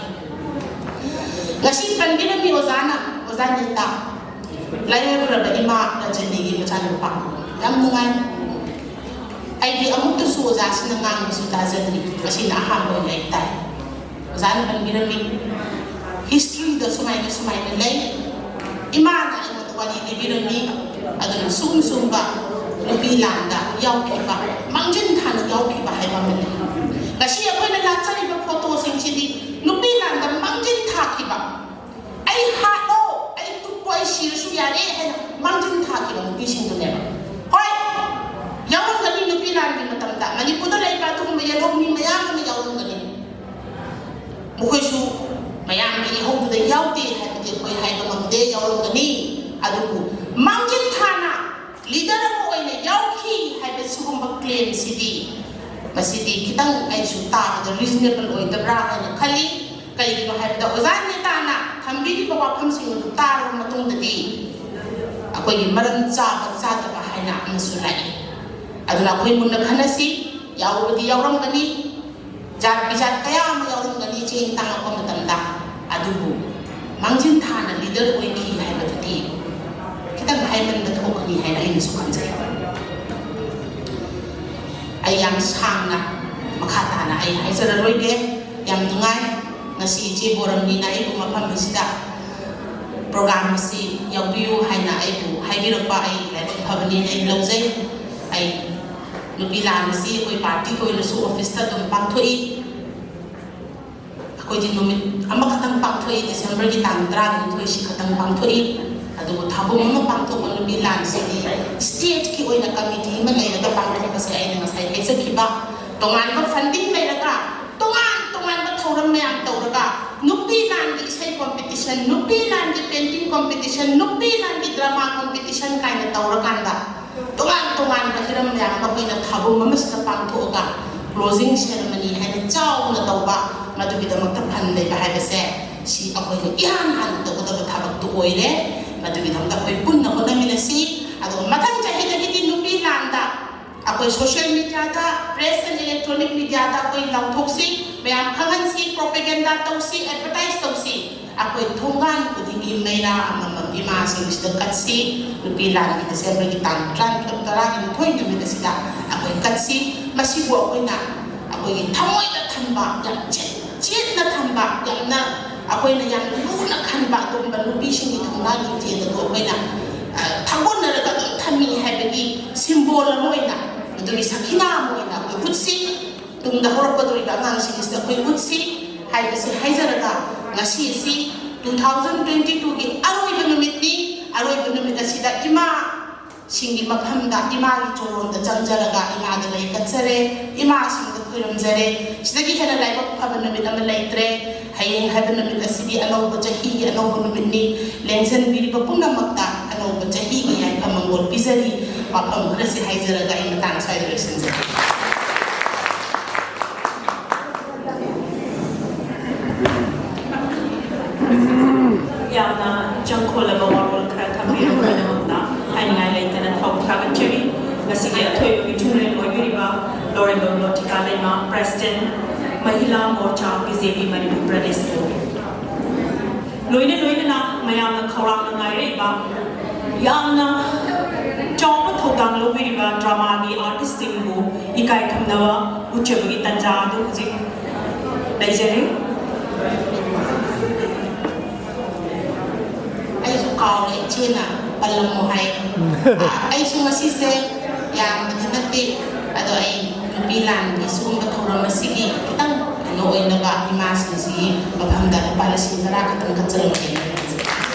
ꯉꯁꯤ ꯄꯟꯕꯤꯔꯝꯃꯤ ꯑꯣꯖꯥꯅ, ꯑꯣꯖꯥ ꯅꯤꯇꯥ, ꯂꯥꯏꯑꯣꯏꯈ꯭ꯔꯕ ꯏꯃꯥ ꯔꯟꯖꯅꯤꯒꯤ ꯃꯆꯥꯅꯨꯄꯥ꯫ ꯌꯥꯝ ꯅꯨꯡꯉꯥꯏ꯫ ꯑꯩꯗꯤ ꯑꯃꯨꯛꯇꯁꯨ ꯑꯣꯖꯥꯁꯤꯅ ꯉꯥꯡꯕꯁꯨ ꯇꯥꯖꯗ꯭ꯔꯤ, ꯉꯁꯤꯅ ꯑꯍꯥꯟꯕ ꯑꯣꯏꯅ ꯑꯩ ꯇꯥꯏ꯫ ꯑꯣꯖꯥꯅ ꯄꯟꯕꯤꯔꯝꯃꯤ, historyꯗ ꯁꯨꯃꯥꯏꯅ ꯁꯨꯃꯥꯏꯅ ꯂꯩ, ꯏꯃꯥꯅ ꯑꯩꯉꯣꯟꯗ ꯋꯥꯔꯤ ꯂꯤꯕꯤꯔꯝꯃꯤ꯫ ꯑꯗꯨꯅ ꯁꯨꯝ ꯁꯨꯝꯕ ꯅꯨꯄꯤ ꯂꯥꯟꯗ ꯌꯥꯎꯈꯤꯕ, ꯃꯥꯡꯖꯤꯟ ꯊꯥꯅ ꯌꯥꯎꯈꯤꯕ ꯍꯥꯏꯕ ꯑꯃ ꯂꯩ꯫ ꯉꯁꯤ ꯑꯩꯈꯣꯏꯅ ꯂꯥꯠꯆꯔꯤꯕ ꯐꯣꯇꯣꯁꯤꯡꯁꯤꯗꯤ ꯅꯨꯄꯤ ꯂꯥꯟꯗ ꯃꯥꯡꯖꯤꯟ ꯊꯥꯈꯤꯕ, "ꯑꯩ ꯍꯥꯠꯂꯣ, ꯑꯩ ꯇꯨꯞꯄꯣ, ꯑꯩ ꯁꯤꯔꯁꯨ ꯌꯥꯔꯦ" ꯍꯥꯏꯅ ꯃꯥꯡꯖꯤꯟ ꯊꯥꯈꯤꯕ ꯅꯨꯄꯤꯁꯤꯡꯗꯨꯅꯦꯕ꯫ ꯍꯣꯏ, ꯌꯥꯎꯔꯝꯒꯅꯤ, ꯅꯨꯄꯤ ꯂꯥꯟꯒꯤ ꯃꯇꯝꯗ ꯃꯅꯤꯄꯨꯔꯗ ꯂꯩꯕ ꯑꯗꯨꯒꯨꯝꯕ ꯌꯦꯜꯍꯧꯃꯤ ꯃꯌꯥꯝ ꯑꯃ ꯌꯥꯎꯔꯝꯒꯅꯤ꯫ ꯃꯈꯣꯏꯁꯨ ꯃꯌꯥꯝꯒꯤ ꯏꯍꯧꯗꯨꯗ ꯌꯥꯎꯗꯦ ꯍꯥꯏꯕꯗꯤ ꯑꯩꯈꯣꯏ ꯍꯥꯏꯕ ꯉꯝꯗꯦ, ꯌꯥꯎꯔꯝꯒꯅꯤ꯫ ꯑꯗꯨꯕꯨ ꯃꯥꯡꯖꯤꯟ ꯊꯥꯅ ꯂꯤꯗꯔ ꯑꯃ ꯑꯣꯏꯅ ꯌꯥꯎꯈꯤ ꯍꯥꯏꯕ ꯁꯤꯒꯨꯝꯕ ꯀ꯭ꯂꯦꯝꯁꯤꯗꯤ, ꯃꯁꯤꯗꯤ ꯈꯤꯇꯪ ꯑꯩꯁꯨ ꯇꯥꯕꯗ ꯔꯤꯖꯅꯦꯕꯜ ꯑꯣꯏꯗꯕ꯭ꯔꯥ ꯍꯥꯏꯅ ꯈꯜꯂꯤ꯫ ꯀꯩꯒꯤꯅꯣ ꯍꯥꯏꯕꯗ ꯑꯣꯖꯥ ꯅꯦꯇꯥꯅ ꯊꯝꯕꯤꯔꯤꯕ ꯋꯥꯐꯝꯁꯤꯡ ꯑꯗꯨ ꯇꯥꯔꯕ ꯃꯇꯨꯡꯗꯗꯤ ꯑꯩꯈꯣꯏꯒꯤ ꯃꯔꯝ ꯆꯥꯕ ꯆꯥꯗꯕ ꯍꯥꯏꯅ ꯑꯃꯁꯨ ꯂꯥꯛꯏ꯫ ꯑꯗꯨꯅ ꯑꯩꯈꯣꯏ ꯃꯨꯟꯅ ꯈꯟꯅꯁꯤ꯫ ꯌꯥꯎꯕꯗꯤ ꯌꯥꯎꯔꯝꯒꯅꯤ, ꯖꯥꯠ ꯕꯤꯖꯥꯠ ꯀꯌꯥ ꯑꯃ ꯌꯥꯎꯔꯝꯒꯅꯤ ꯆꯦꯡ ꯇꯥꯡꯉꯛꯄ ꯃꯇꯝꯗ꯫ ꯑꯗꯨꯕꯨ ꯃꯥꯡꯖꯤꯟ ꯊꯥꯅ ꯂꯤꯗꯔ ꯑꯣꯏꯈꯤ ꯍꯥꯏꯕꯗꯨꯗꯤ ꯈꯤꯇꯪ ꯍꯥꯏꯃꯟꯕ ꯊꯣꯛꯀꯅꯤ ꯍꯥꯏꯅ ꯑꯩꯅꯁꯨ ꯈꯟꯖꯩ꯫ ꯑꯩ ꯌꯥꯝ ꯁꯥꯡꯅ ꯃꯈꯥ ꯇꯥꯅ ꯑꯩ ꯍꯥꯏꯖꯔꯔꯣꯏꯒꯦ꯫ ꯌꯥꯝ ꯅꯨꯡꯉꯥꯏ ꯉꯁꯤ ꯏꯆꯦ ꯕꯣꯔꯝꯅꯤꯅ ꯑꯩꯕꯨ ꯃꯐꯝ ꯑꯁꯤꯗ ꯄ꯭ꯔꯣꯒ꯭ꯔꯥꯝ ꯑꯁꯤ ꯌꯥꯎꯕꯤꯌꯨ ꯍꯥꯏꯅ ꯑꯩꯕꯨ ꯍꯥꯏꯕꯤꯔꯛꯄ꯫ ꯑꯩ ꯂꯥꯏꯕꯛ ꯐꯕꯅꯦꯅ ꯑꯩ ꯂꯧꯖꯩ꯫ ꯑꯩ ꯅꯨꯄꯤ ꯂꯥꯟ ꯑꯁꯤ ꯑꯩꯈꯣꯏ ꯄꯥꯔꯇꯤꯒꯤ ꯑꯣꯏꯅꯁꯨ ꯑꯣꯐꯤꯁꯇ ꯑꯗꯨꯝ ꯄꯥꯡꯊꯣꯛꯏ꯫ ꯑꯩꯈꯣꯏꯗꯤ ꯅꯨꯃꯤꯠ ꯑꯃꯈꯛꯇꯪ ꯄꯥꯡꯊꯣꯛꯏ, ꯗꯤꯁꯦꯝꯕꯔꯒꯤ ꯇꯥꯡ ꯇꯔꯥꯒ ꯅꯤꯊꯣꯏꯁꯤ ꯈꯛꯇꯪ ꯄꯥꯡꯊꯣꯛꯏ꯫ ꯑꯗꯨꯕꯨ ꯊꯥꯕꯨꯝ ꯑꯃ ꯄꯥꯡꯊꯣꯛꯄ ꯅꯨꯄꯤ ꯂꯥꯟꯁꯤꯗꯤ ꯁ꯭ꯇꯦꯠꯀꯤ ꯑꯣꯏꯅ ꯀꯃꯤꯇꯤ ꯑꯃ ꯂꯩꯔꯒ ꯄꯥꯡꯊꯣꯛꯄꯁꯦ ꯑꯩꯅ ꯉꯁꯥꯏ ꯍꯥꯏꯖꯈꯤꯕ, ꯇꯣꯉꯥꯟꯕ ꯐꯟꯗꯤꯡ ꯂꯩꯔꯒ ꯇꯣꯉꯥꯟ ꯇꯣꯉꯥꯟꯕ ꯊꯧꯔꯝ ꯃꯌꯥꯝ ꯇꯧꯔꯒ ꯅꯨꯄꯤ ꯂꯥꯟꯒꯤ ꯏꯁꯩ ꯀꯣꯝꯄꯤꯇꯤꯁꯟ, ꯅꯨꯄꯤ ꯂꯥꯟꯒꯤ ꯄꯦꯟꯇꯤꯡ ꯀꯣꯝꯄꯤꯇꯤꯁꯟ, ꯅꯨꯄꯤ ꯂꯥꯟꯒꯤ ꯗ꯭ꯔꯃꯥ ꯀꯣꯝꯄꯤꯇꯤꯁꯟ ꯀꯥꯏꯅ ꯇꯧꯔꯀꯥꯟꯗ ꯇꯣꯉꯥꯟ ꯇꯣꯉꯥꯟꯕ ꯍꯤꯔꯝ ꯃꯌꯥꯝ ꯑꯃ ꯑꯩꯈꯣꯏꯅ ꯊꯥꯕꯨꯝ ꯑꯃꯁꯤꯗ ꯄꯥꯡꯊꯣꯛꯑꯒ ꯀ꯭ꯂꯣꯖꯤꯡ ꯁꯦꯔꯃꯅꯤ ꯍꯥꯏꯅ ꯆꯥꯎꯅ ꯇꯧꯕ, ꯃꯗꯨꯒꯤꯗꯃꯛꯇ ꯐꯟ ꯂꯩꯕ ꯍꯥꯏꯕꯁꯦ ꯁꯤ ꯑꯩꯈꯣꯏꯅ ꯏꯍꯥꯟ ꯍꯥꯟꯅ ꯇꯧꯒꯗꯕ ꯊꯕꯛꯇꯨ ꯑꯣꯏꯔꯦ꯫ ꯃꯗꯨꯒꯤꯗꯃꯛꯇ ꯑꯩꯈꯣꯏ ꯄꯨꯟꯅ ꯍꯣꯠꯅꯃꯤꯟꯅꯁꯤ꯫ ꯑꯗꯨꯒ ꯃꯊꯪ ꯆꯍꯤꯗꯒꯤꯗꯤ ꯅꯨꯄꯤ ꯂꯥꯟꯗ ꯑꯩꯈꯣꯏ social mediaꯗ, press and electronic mediaꯗ ꯑꯩꯈꯣꯏ ꯂꯥꯎꯊꯣꯛꯁꯤ, ꯃꯌꯥꯝ ꯈꯪꯍꯟꯁꯤ, propaganda ꯇꯧꯁꯤ, advertise ꯇꯧꯁꯤ꯫ ꯑꯩꯈꯣꯏ ꯊꯣꯡꯒꯥꯟ ꯈꯨꯗꯤꯡꯒꯤ ꯃꯩꯔꯥ ꯑꯃꯃꯝ ꯏꯃꯥꯁꯤꯡꯁꯤꯗ ꯀꯠꯁꯤ꯫ ꯅꯨꯄꯤ ꯂꯥꯟꯒꯤ ꯗꯤꯁꯦꯝꯕꯔꯒꯤ ꯇꯥꯡ ꯇꯔꯥꯅꯤꯊꯣꯏ, ꯇꯔꯥꯅꯤꯊꯣꯏ ꯅꯨꯃꯤꯠ ꯑꯁꯤꯗ ꯑꯩꯈꯣꯏ ꯀꯠꯁꯤ꯫ ꯃꯁꯤꯕꯨ ꯑꯩꯈꯣꯏꯅ ꯑꯩꯈꯣꯏꯒꯤ ꯊꯃꯣꯏꯗ ꯊꯝꯕ, ꯌꯥꯝ ꯆꯦꯠ-, ꯆꯦꯠꯅ ꯊꯝꯕ, ꯌꯥꯝꯅ ꯑꯩꯈꯣꯏꯅ ꯌꯥꯝꯅ ꯂꯨꯅ ꯈꯟꯕ ꯑꯗꯨꯒꯨꯝꯕ ꯅꯨꯄꯤꯁꯤꯡꯒꯤ ꯊꯧꯅꯥ ꯂꯤꯡꯖꯦꯜ ꯑꯗꯨ ꯑꯩꯈꯣꯏꯅ, ꯑ, ꯊꯥꯒꯣꯟꯅꯔꯒ ꯑꯗꯨꯝ ꯊꯝꯃꯤ ꯍꯥꯏꯕꯒꯤ symbol ꯑꯃ ꯑꯣꯏꯅ, ꯑꯗꯨꯒꯤ ꯁꯈꯤꯅꯥ ꯑꯃ ꯑꯣꯏꯅ ꯑꯩꯈꯣꯏ ꯎꯠꯁꯤ꯫ ꯇꯨꯡꯗ ꯍꯧꯔꯛꯀꯗꯧꯔꯤꯕ ꯑꯉꯥꯡꯁꯤꯡꯁꯤꯗ ꯑꯩꯈꯣꯏ ꯎꯠꯁꯤ ꯍꯥꯏꯕꯁꯤ ꯍꯥꯏꯖꯔꯒ, ꯉꯁꯤ ꯑꯁꯤ two thousand twenty two ꯒꯤ ꯑꯔꯣꯏꯕ ꯅꯨꯃꯤꯠꯅꯤ꯫ ꯑꯔꯣꯏꯕ ꯅꯨꯃꯤꯠ ꯑꯁꯤꯗ ꯏꯃꯥ ꯁꯤꯡꯒꯤ ꯃꯐꯝꯗ ꯏꯃꯥꯒꯤ ꯆꯣꯔꯣꯟꯗ ꯆꯪꯖꯔꯒ ꯏꯃꯥꯗ ꯂꯩ ꯀꯠꯆꯔꯦ, ꯏꯃꯥꯁꯤꯡꯗ ꯈꯨꯔꯨꯝꯖꯔꯦ꯫ ꯁꯤꯗꯒꯤ ꯍꯦꯟꯅ ꯂꯥꯏꯕꯛ ꯐꯕ ꯅꯨꯃꯤꯠ ꯑꯃ ꯂꯩꯇ꯭ꯔꯦ꯫ ꯍꯌꯦꯡ ꯍꯥꯏꯕ ꯅꯨꯃꯤꯠ ꯑꯁꯤꯗꯤ ꯑꯅꯧꯕ ꯆꯍꯤꯒꯤ ꯑꯅꯧꯕ ꯅꯨꯃꯤꯠꯅꯤ꯫ ꯂꯦꯡꯖꯟꯕꯤꯔꯤꯕ ꯄꯨꯝꯅꯃꯛꯇ ꯑꯅꯧꯕ ꯆꯍꯤꯒꯤ ꯌꯥꯏꯐ ꯃꯪꯒꯣꯜ ꯄꯤꯖꯔꯤ꯫ ꯋꯥꯐꯝ ꯈꯔꯁꯤ ꯍꯥꯏꯖꯔꯒ ꯑꯩ ꯃꯇꯥꯡ ꯑꯁ꯭ꯋꯥꯏꯗ ꯂꯣꯏꯁꯤꯟꯖꯔꯦ꯫ ꯌꯥꯝꯅ ꯏꯆꯪ ꯈꯣꯜꯂꯕ ꯋꯥꯔꯣꯜ ꯈꯔ ꯊꯝꯕꯤꯔꯛꯄꯒꯤꯗꯃꯛꯇ ꯍꯥꯏꯅꯤꯡꯉꯥꯏ ꯂꯩꯇꯅ ꯊꯥꯒꯠꯆꯔꯤ꯫ ꯉꯁꯤꯒꯤ ꯑꯊꯣꯏꯕꯒꯤ ꯊꯨꯡꯂꯦꯟ ꯑꯣꯏꯕꯤꯔꯤꯕ ꯂꯣꯔꯦꯟꯕꯝ ꯂꯣꯇꯤꯀꯥ ꯂꯩꯃ, President, ꯃꯍꯤꯂꯥ ꯃꯣꯔꯆꯥ, ꯕꯤ ꯖꯦ ꯄꯤ ꯃꯅꯤꯄꯨꯔ ꯄ꯭ꯔꯗꯦꯁꯄꯨ꯫ ꯂꯣꯏꯅ ꯂꯣꯏꯅꯅ ꯃꯌꯥꯝꯅ ꯈꯧꯔꯥꯡꯅ ꯉꯥꯏꯔꯛꯏꯕ, ꯌꯥꯝꯅ ꯆꯥꯎꯕ ꯊꯧꯗꯥꯡ ꯂꯧꯕꯤꯔꯤꯕ drama ꯒꯤ artist ꯁꯤꯡꯕꯨ ꯏꯀꯥꯏ ꯈꯨꯝꯅꯕ ꯎꯠꯆꯕꯒꯤ ꯇꯥꯟꯖꯥ ꯑꯗꯨ ꯍꯧꯖꯤꯛ ꯂꯩꯖꯔꯤ꯫ ꯑꯩꯁꯨ ꯀꯥꯎꯔꯦ, ꯏꯆꯦꯅ ꯄꯜꯂꯝꯃꯣ ꯍꯥꯏ꯫ ꯑꯩꯁꯨ ꯉꯁꯤꯁꯦ ꯌꯥꯝꯕꯗꯤ ꯅꯠꯇꯦ, ꯑꯗꯣ ꯑꯩ ꯅꯨꯄꯤ ꯂꯥꯟꯒꯤ ꯁꯤꯒꯨꯝꯕ ꯊꯧꯔꯝ ꯑꯁꯤꯒꯤ ꯈꯤꯇꯪ ꯀꯩꯅꯣ ꯑꯣꯏꯅꯕ ꯏꯃꯥꯁꯤꯡꯁꯤꯒꯤ ꯃꯐꯝꯗ ꯂꯨꯄꯥ ꯂꯤꯁꯤꯡ ꯇꯔꯥ ꯈꯛꯇꯪ ꯀꯠꯆꯔꯝꯒꯦ꯫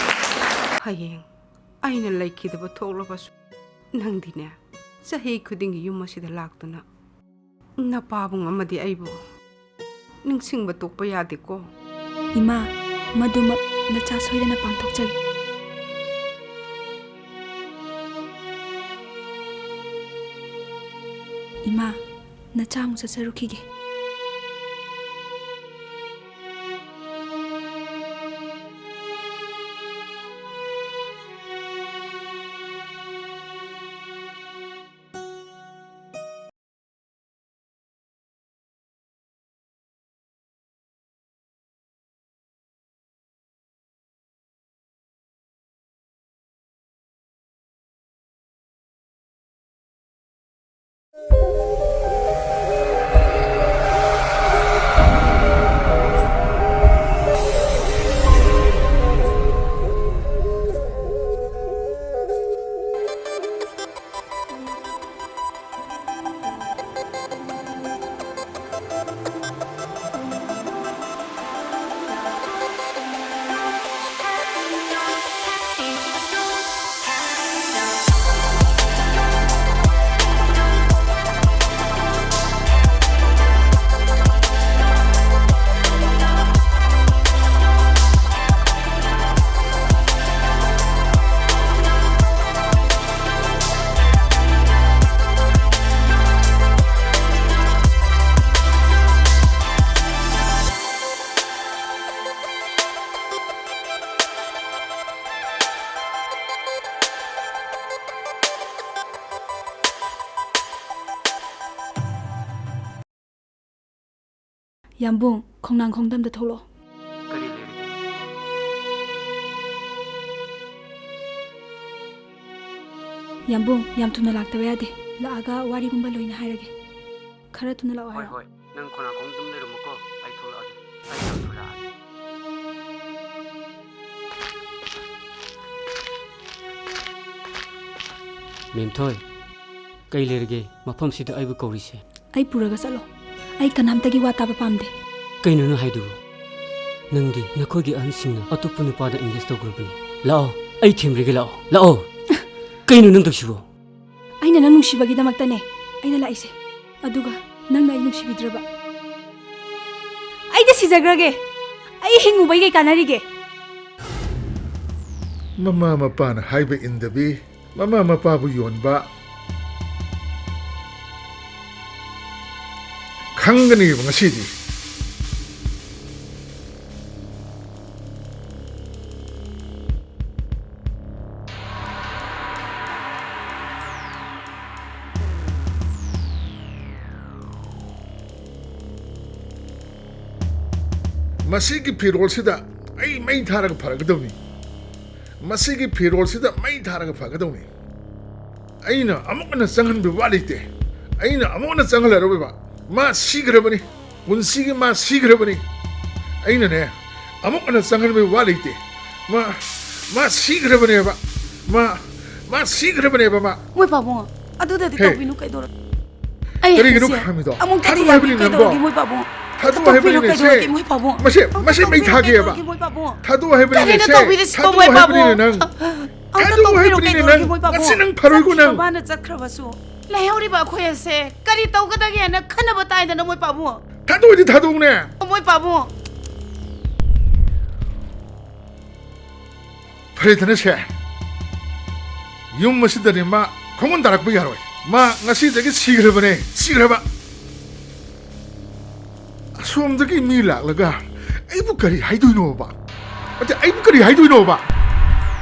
ꯍꯌꯦꯡ ꯑꯩꯅ ꯂꯩꯈꯤꯗꯕ ꯊꯣꯛꯂꯕꯁꯨ, ꯅꯪꯗꯤꯅꯦ, ꯆꯍꯤ ꯈꯨꯗꯤꯡꯒꯤ ꯌꯨꯝ ꯑꯁꯤꯗ ꯂꯥꯛꯇꯨꯅ ꯅꯄꯥꯕꯨꯡ ꯑꯃꯗꯤ ꯑꯩꯕꯨ ꯅꯤꯡꯁꯤꯡꯕ ꯇꯣꯛꯄ ꯌꯥꯗꯦꯀꯣ꯫ ꯏꯃꯥ, ꯃꯗꯨꯃꯛ ꯅꯆꯥ ꯁꯣꯏꯗꯅ ꯄꯥꯡꯊꯣꯛꯆꯒꯦ꯫ ꯏꯃꯥ, ꯅꯆꯥ ꯑꯃꯨꯛ ꯆꯠꯆꯔꯨꯈꯤꯒꯦ꯫ ꯌꯥꯝꯕꯨꯡ, ꯈꯣꯡꯅꯥꯡ ꯈꯣꯡꯗ ꯑꯝꯇ ꯊꯣꯛꯂꯛꯑꯣ꯫ ꯀꯔꯤ ꯂꯩꯔꯒꯦ? ꯌꯥꯝꯕꯨꯡ, ꯌꯥꯝ ꯊꯨꯅ ꯂꯥꯛꯇꯕ ꯌꯥꯗꯦ꯫ ꯂꯥꯛꯑꯒ ꯋꯥꯔꯤꯒꯨꯝꯕ ꯂꯣꯏꯅ ꯍꯥꯏꯔꯒꯦ꯫ ꯈꯔ ꯊꯨꯅ ꯂꯥꯛꯑꯣ ꯍꯣꯏ, ꯍꯥꯏꯔꯣ꯫ ꯍꯣꯏ꯫ ꯅꯪ ꯈꯣꯡꯅꯥꯡ ꯈꯣꯡꯗ ꯑꯗꯨꯝ ꯂꯩꯔꯝꯃꯨꯀꯣ꯫ ꯑꯩ ꯊꯣꯛꯂꯛꯑꯒꯦ꯫ ꯑꯩ ꯌꯥꯝ ꯊꯨꯅ ꯂꯥꯛꯑꯒꯦ꯫ ꯃꯦꯝꯊꯣꯏ, ꯀꯩ ꯂꯩꯔꯒꯦ ꯃꯐꯝꯁꯤꯗ ꯑꯩꯕꯨ ꯀꯧꯔꯤꯁꯦ? ꯑꯩ ꯄꯨꯔꯒ ꯆꯠꯂꯣ꯫ ꯑꯩ ꯀꯅꯥꯝꯇꯒꯤ ꯋꯥ ꯇꯥꯕ ꯄꯥꯝꯗꯦ꯫ ꯀꯩꯅꯣ ꯅꯪ ꯍꯥꯏꯗꯨꯕꯨ? ꯅꯪꯗꯤ ꯅꯈꯣꯏꯒꯤ ꯑꯍꯟꯁꯤꯡꯅ ꯑꯇꯣꯞꯄ ꯅꯨꯄꯥꯗ engage ꯇꯧꯈ꯭ꯔꯕꯅꯤ꯫ ꯂꯥꯛꯑꯣ, ꯑꯩ ꯊꯦꯝꯕꯤꯔꯒꯦ, ꯂꯥꯛꯑꯣ, ꯂꯥꯛꯑꯣ꯫ ꯀꯩꯅꯣ ꯅꯪ ꯇꯧꯁꯤꯕꯣ? ꯑꯩꯅ ꯅꯪ ꯅꯨꯡꯁꯤꯕꯒꯤꯗꯃꯛꯇꯅꯦ ꯑꯩꯅ ꯂꯥꯛꯏꯁꯦ꯫ ꯑꯗꯨꯒ ꯅꯪꯅ ꯑꯩ ꯅꯨꯡꯁꯤꯕꯤꯗ꯭ꯔꯕ? ꯑꯩꯗꯤ ꯁꯤꯖꯈ꯭ꯔꯒꯦ꯫ ꯑꯩ ꯍꯤꯡꯉꯨꯕꯩ ꯀꯩ ꯀꯥꯟꯅꯔꯤꯒꯦ? ꯃꯃꯥ ꯃꯄꯥꯅ ꯍꯥꯏꯕ ꯏꯟꯗꯕꯤ, ꯃꯃꯥ ꯃꯄꯥꯕꯨ ꯌꯣꯟꯕ ꯈꯪꯒꯅꯤꯕ ꯉꯁꯤꯗꯤ꯫ ꯃꯁꯤꯒꯤ ꯐꯤꯔꯣꯜꯁꯤꯗ ꯑꯩ ꯃꯩ ꯊꯥꯔꯒ ꯐꯔꯒꯗꯕꯅꯤ꯫ ꯃꯁꯤꯒꯤ ꯐꯤꯔꯣꯜꯁꯤꯗ ꯃꯩ ꯊꯥꯔꯒ ꯐꯒꯗꯕꯅꯤ꯫ ꯑꯩꯅ ꯑꯃꯨꯛ ꯍꯟꯅ ꯆꯪꯍꯟꯕ ꯋꯥ ꯂꯩꯇꯦ꯫ ꯑꯩꯅ ꯑꯃꯨꯛ ꯍꯟꯅ ꯆꯪꯍꯜꯂꯔꯣꯏꯕ꯫ ꯃꯥ ꯁꯤꯈ꯭ꯔꯕꯅꯤ꯫ ꯄꯨꯟꯁꯤꯒꯤ ꯃꯥ ꯁꯤꯈ꯭ꯔꯕꯅꯤ꯫ ꯑꯩꯅꯅꯦ, ꯑꯃꯨꯛ ꯍꯟꯅ ꯆꯪꯍꯟꯕꯒꯤ ꯋꯥ ꯂꯩꯇꯦ꯫ ꯃꯥ, ꯃꯥ ꯁꯤꯈ꯭ꯔꯕꯅꯦꯕ꯫ ꯃꯥ, ꯃꯥ ꯁꯤꯈ꯭ꯔꯕꯅꯦꯕ ꯃꯥ꯫ ꯃꯣꯏ ꯄꯥꯕꯨꯡ, ꯑꯗꯨꯗꯗꯤ ꯍꯦ꯫ ꯇꯧꯕꯤꯅꯨ, ꯀꯩꯗꯧꯔꯒꯦ? ꯑꯩ ꯀꯔꯤꯒꯤꯅꯣ ꯍꯥꯏꯁꯦ ꯈꯥꯝꯃꯤꯗꯣ? ꯑꯃꯨꯛ ꯊꯥꯗꯣꯛꯑꯣ ꯊꯥꯗꯣꯛꯑꯒꯦ, ꯍꯥꯏꯕꯅꯤ ꯅꯪꯕꯣ꯫ ꯀꯩꯗꯧꯔꯒꯦ, ꯃꯣꯏ ꯄꯥꯕꯨꯡ? ꯊꯥꯗꯣꯛꯑꯣ ꯇꯣꯛꯄꯤꯔꯣ, ꯍꯥꯏꯕꯅꯤꯅꯦ, ꯁꯦ꯫ ꯀꯩꯗꯧꯔꯒꯦ, ꯃꯣꯏ ꯄꯥꯕꯨꯡ? ꯃꯁꯦ, ꯑꯝꯇ ꯃꯁꯦ ꯃꯩ ꯇꯣꯛꯄꯤꯔꯣ, ꯊꯥꯒꯦꯕ꯫ ꯀꯩꯗꯧꯔꯒꯦ, ꯃꯣꯏ ꯄꯥꯕꯨꯡ? ꯊꯥꯗꯣꯛꯑꯣ ꯍꯥꯏꯕꯅꯤꯅꯦ, ꯀꯔꯤꯅꯣ ꯁꯦ꯫ ꯇꯧꯕꯤꯔꯤꯁꯤꯕꯣ, ꯊꯥꯗꯣꯛꯑꯣ ꯃꯣꯏ ꯍꯥꯏꯕꯅꯤꯅꯦ ꯄꯥꯕꯨꯡ? ꯅꯪ꯫ ꯑꯝꯇ ꯊꯥꯗꯣꯛꯑꯣ ꯇꯣꯛꯄꯤꯔꯣ, ꯍꯥꯏꯕꯅꯤꯅꯦ ꯀꯩꯗꯧꯔꯒꯦ, ꯅꯪ꯫ ꯃꯣꯏ ꯄꯥꯕꯨꯡ? ꯉꯁꯤ ꯅꯪ ꯐꯔꯣꯏꯀꯣ, ꯆꯠꯈꯤꯕ ꯅꯪ꯫ ꯃꯥꯅ ꯆꯠꯈ꯭ꯔꯕꯁꯨ ꯂꯩꯍꯧꯔꯤꯕ ꯑꯩꯈꯣꯏ ꯑꯁꯦ ꯀꯔꯤ ꯇꯧꯒꯗꯒꯦꯅ ꯈꯟꯅꯕ ꯇꯥꯏꯗꯅ, ꯃꯣꯏ ꯄꯥꯕꯨꯡ? ꯊꯥꯗꯣꯛꯑꯣꯗꯤ ꯊꯥꯗꯣꯛꯎꯅꯦ꯫ ꯃꯣꯏ ꯄꯥꯕꯨꯡ꯫ ꯐꯔꯦꯗꯅ ꯁꯦ, ꯌꯨꯝ ꯑꯁꯤꯗꯗꯤ ꯃꯥ ꯈꯣꯡꯒꯨꯟ ꯇꯥꯔꯛꯄ ꯌꯥꯔꯣꯏ꯫ ꯃꯥ ꯉꯁꯤꯗꯒꯤ ꯁꯤꯈ꯭ꯔꯕꯅꯦ, ꯁꯤꯈ꯭ꯔꯕ꯫ ꯑꯁꯣꯝꯗꯒꯤ ꯃꯤ ꯂꯥꯛꯂꯒ ꯑꯩꯕꯨ ꯀꯔꯤ ꯍꯥꯏꯗꯣꯏꯅꯣꯕ? ꯑꯗ ꯑꯩꯕꯨ ꯀꯔꯤ ꯍꯥꯏꯗꯣꯏꯅꯣꯕ?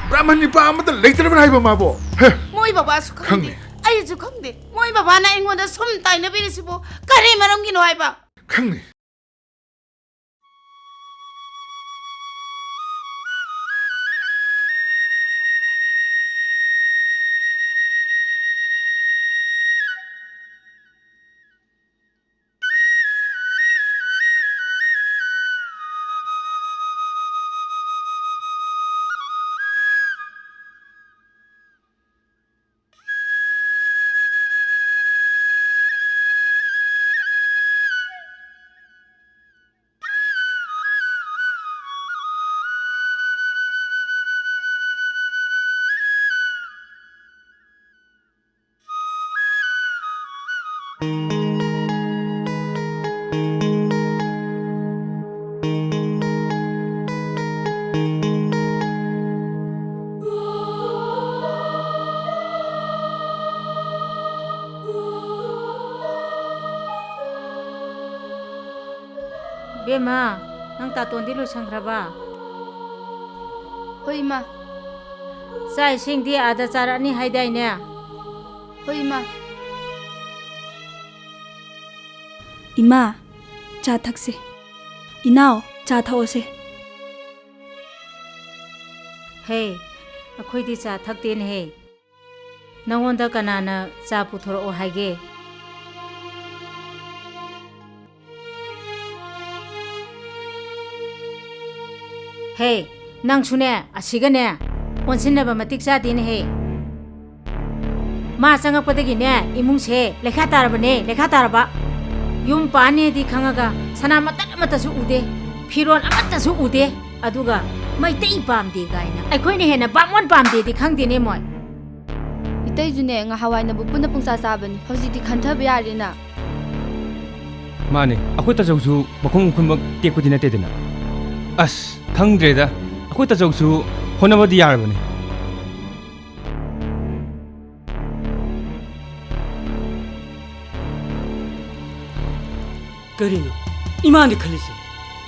ꯕ꯭ꯔꯥꯍꯃꯟ ꯅꯤꯄꯥ ꯑꯃꯠꯇ ꯂꯩꯇ꯭ꯔꯕ꯭ꯔꯥ ꯍꯥꯏꯕ ꯃꯥꯕꯣ? ꯍꯦ? ꯃꯣꯏ ꯕꯕꯥꯁꯨ ꯈꯪꯗꯦ, ꯈꯪꯉꯦ꯫ ꯑꯩꯁꯨ ꯈꯪꯗꯦ꯫ ꯃꯣꯏ ꯕꯕꯥꯅ ꯑꯩꯉꯣꯟꯗ ꯁꯨꯝ ꯇꯥꯏꯅꯕꯤꯔꯤꯁꯤꯕꯨ ꯀꯔꯤ ꯃꯔꯝꯒꯤꯅꯣ ꯍꯥꯏꯕ? ꯈꯪꯉꯦ꯫ ꯏꯕꯦꯝꯃ, ꯅꯪ ꯇꯥꯇꯣꯟꯗꯤ ꯂꯣꯏꯁꯟꯈ꯭ꯔꯕ? ꯍꯣꯏ, ꯏꯃꯥ꯫ ꯆꯥꯛ ꯏꯁꯤꯡꯗꯤ ꯑꯥꯗ ꯆꯥꯔꯛꯑꯅꯤ ꯍꯥꯏꯗꯥꯏꯅꯦ? ꯍꯣꯏ, ꯏꯃꯥ꯫ ꯏꯃꯥ, ꯆꯥ ꯊꯛꯁꯦ꯫ ꯏꯅꯥꯎ, ꯆꯥ ꯊꯛꯑꯣꯁꯦ꯫ ꯍꯦ, ꯑꯩꯈꯣꯏꯗꯤ ꯆꯥ ꯊꯛꯇꯦꯅꯦꯍꯦ꯫ ꯅꯉꯣꯟꯗ ꯀꯅꯥꯅ ꯆꯥ ꯄꯨꯊꯣꯔꯛꯑꯣ ꯍꯥꯏꯒꯦ? ꯍꯦ, ꯅꯪꯁꯨꯅꯦ, ꯑꯁꯤꯒꯅꯦ, ꯑꯣꯟꯁꯤꯟꯅꯕ ꯃꯇꯤꯛ ꯆꯥꯗꯦꯅꯦꯍꯦ꯫ ꯃꯥ ꯆꯪꯉꯛꯄꯗꯒꯤꯅꯦ, ꯏꯃꯨꯡꯁꯦ ꯂꯩꯈꯥ ꯇꯥꯔꯕꯅꯦ, ꯂꯩꯈꯥ ꯇꯥꯔꯕ꯫ ꯌꯨꯝ ꯄꯥꯟꯅꯦꯗꯤ ꯈꯪꯉꯒ ꯁꯅꯥ ꯃꯇꯠ ꯑꯃꯠꯇꯁꯨ ꯎꯗꯦ, ꯐꯤꯔꯣꯜ ꯑꯃꯠꯇꯁꯨ ꯎꯗꯦ꯫ ꯑꯗꯨꯒ ꯃꯩꯇꯩ ꯄꯥꯝꯗꯦ ꯀꯥꯏꯅ ꯑꯩꯈꯣꯏꯅ ꯍꯦꯟꯅ ꯕꯥꯃꯣꯟ ꯄꯥꯝꯗꯦꯗꯤ ꯈꯪꯗꯦꯅꯦ ꯃꯣꯏ꯫ ꯏꯇꯩꯁꯨꯅꯦ, ꯉꯍꯥꯟꯋꯥꯏꯅꯕꯨ ꯄꯨꯟꯅ ꯄꯨꯡꯆꯥ ꯆꯥꯕꯅꯤ, ꯍꯧꯖꯤꯛꯇꯤ ꯈꯟꯊꯕ ꯌꯥꯔꯦꯅ꯫ ꯃꯥꯅꯦ, ꯑꯩꯈꯣꯏ ꯇꯥꯆꯧꯁꯨ ꯃꯈꯣꯡ ꯃꯈꯨꯟꯃꯛ ꯇꯦꯛꯄꯗꯤ ꯅꯠꯇꯦꯗꯅ꯫ ꯑꯁ, ꯈꯪꯗ꯭ꯔꯦꯗ, ꯑꯩꯈꯣꯏ ꯇꯥꯆꯧꯁꯨ ꯍꯣꯠꯅꯕꯗꯤ ꯌꯥꯔꯕꯅꯤ꯫ ꯀꯔꯤꯅꯣ ꯏꯃꯥꯅ ꯈꯜꯂꯤꯁꯦ?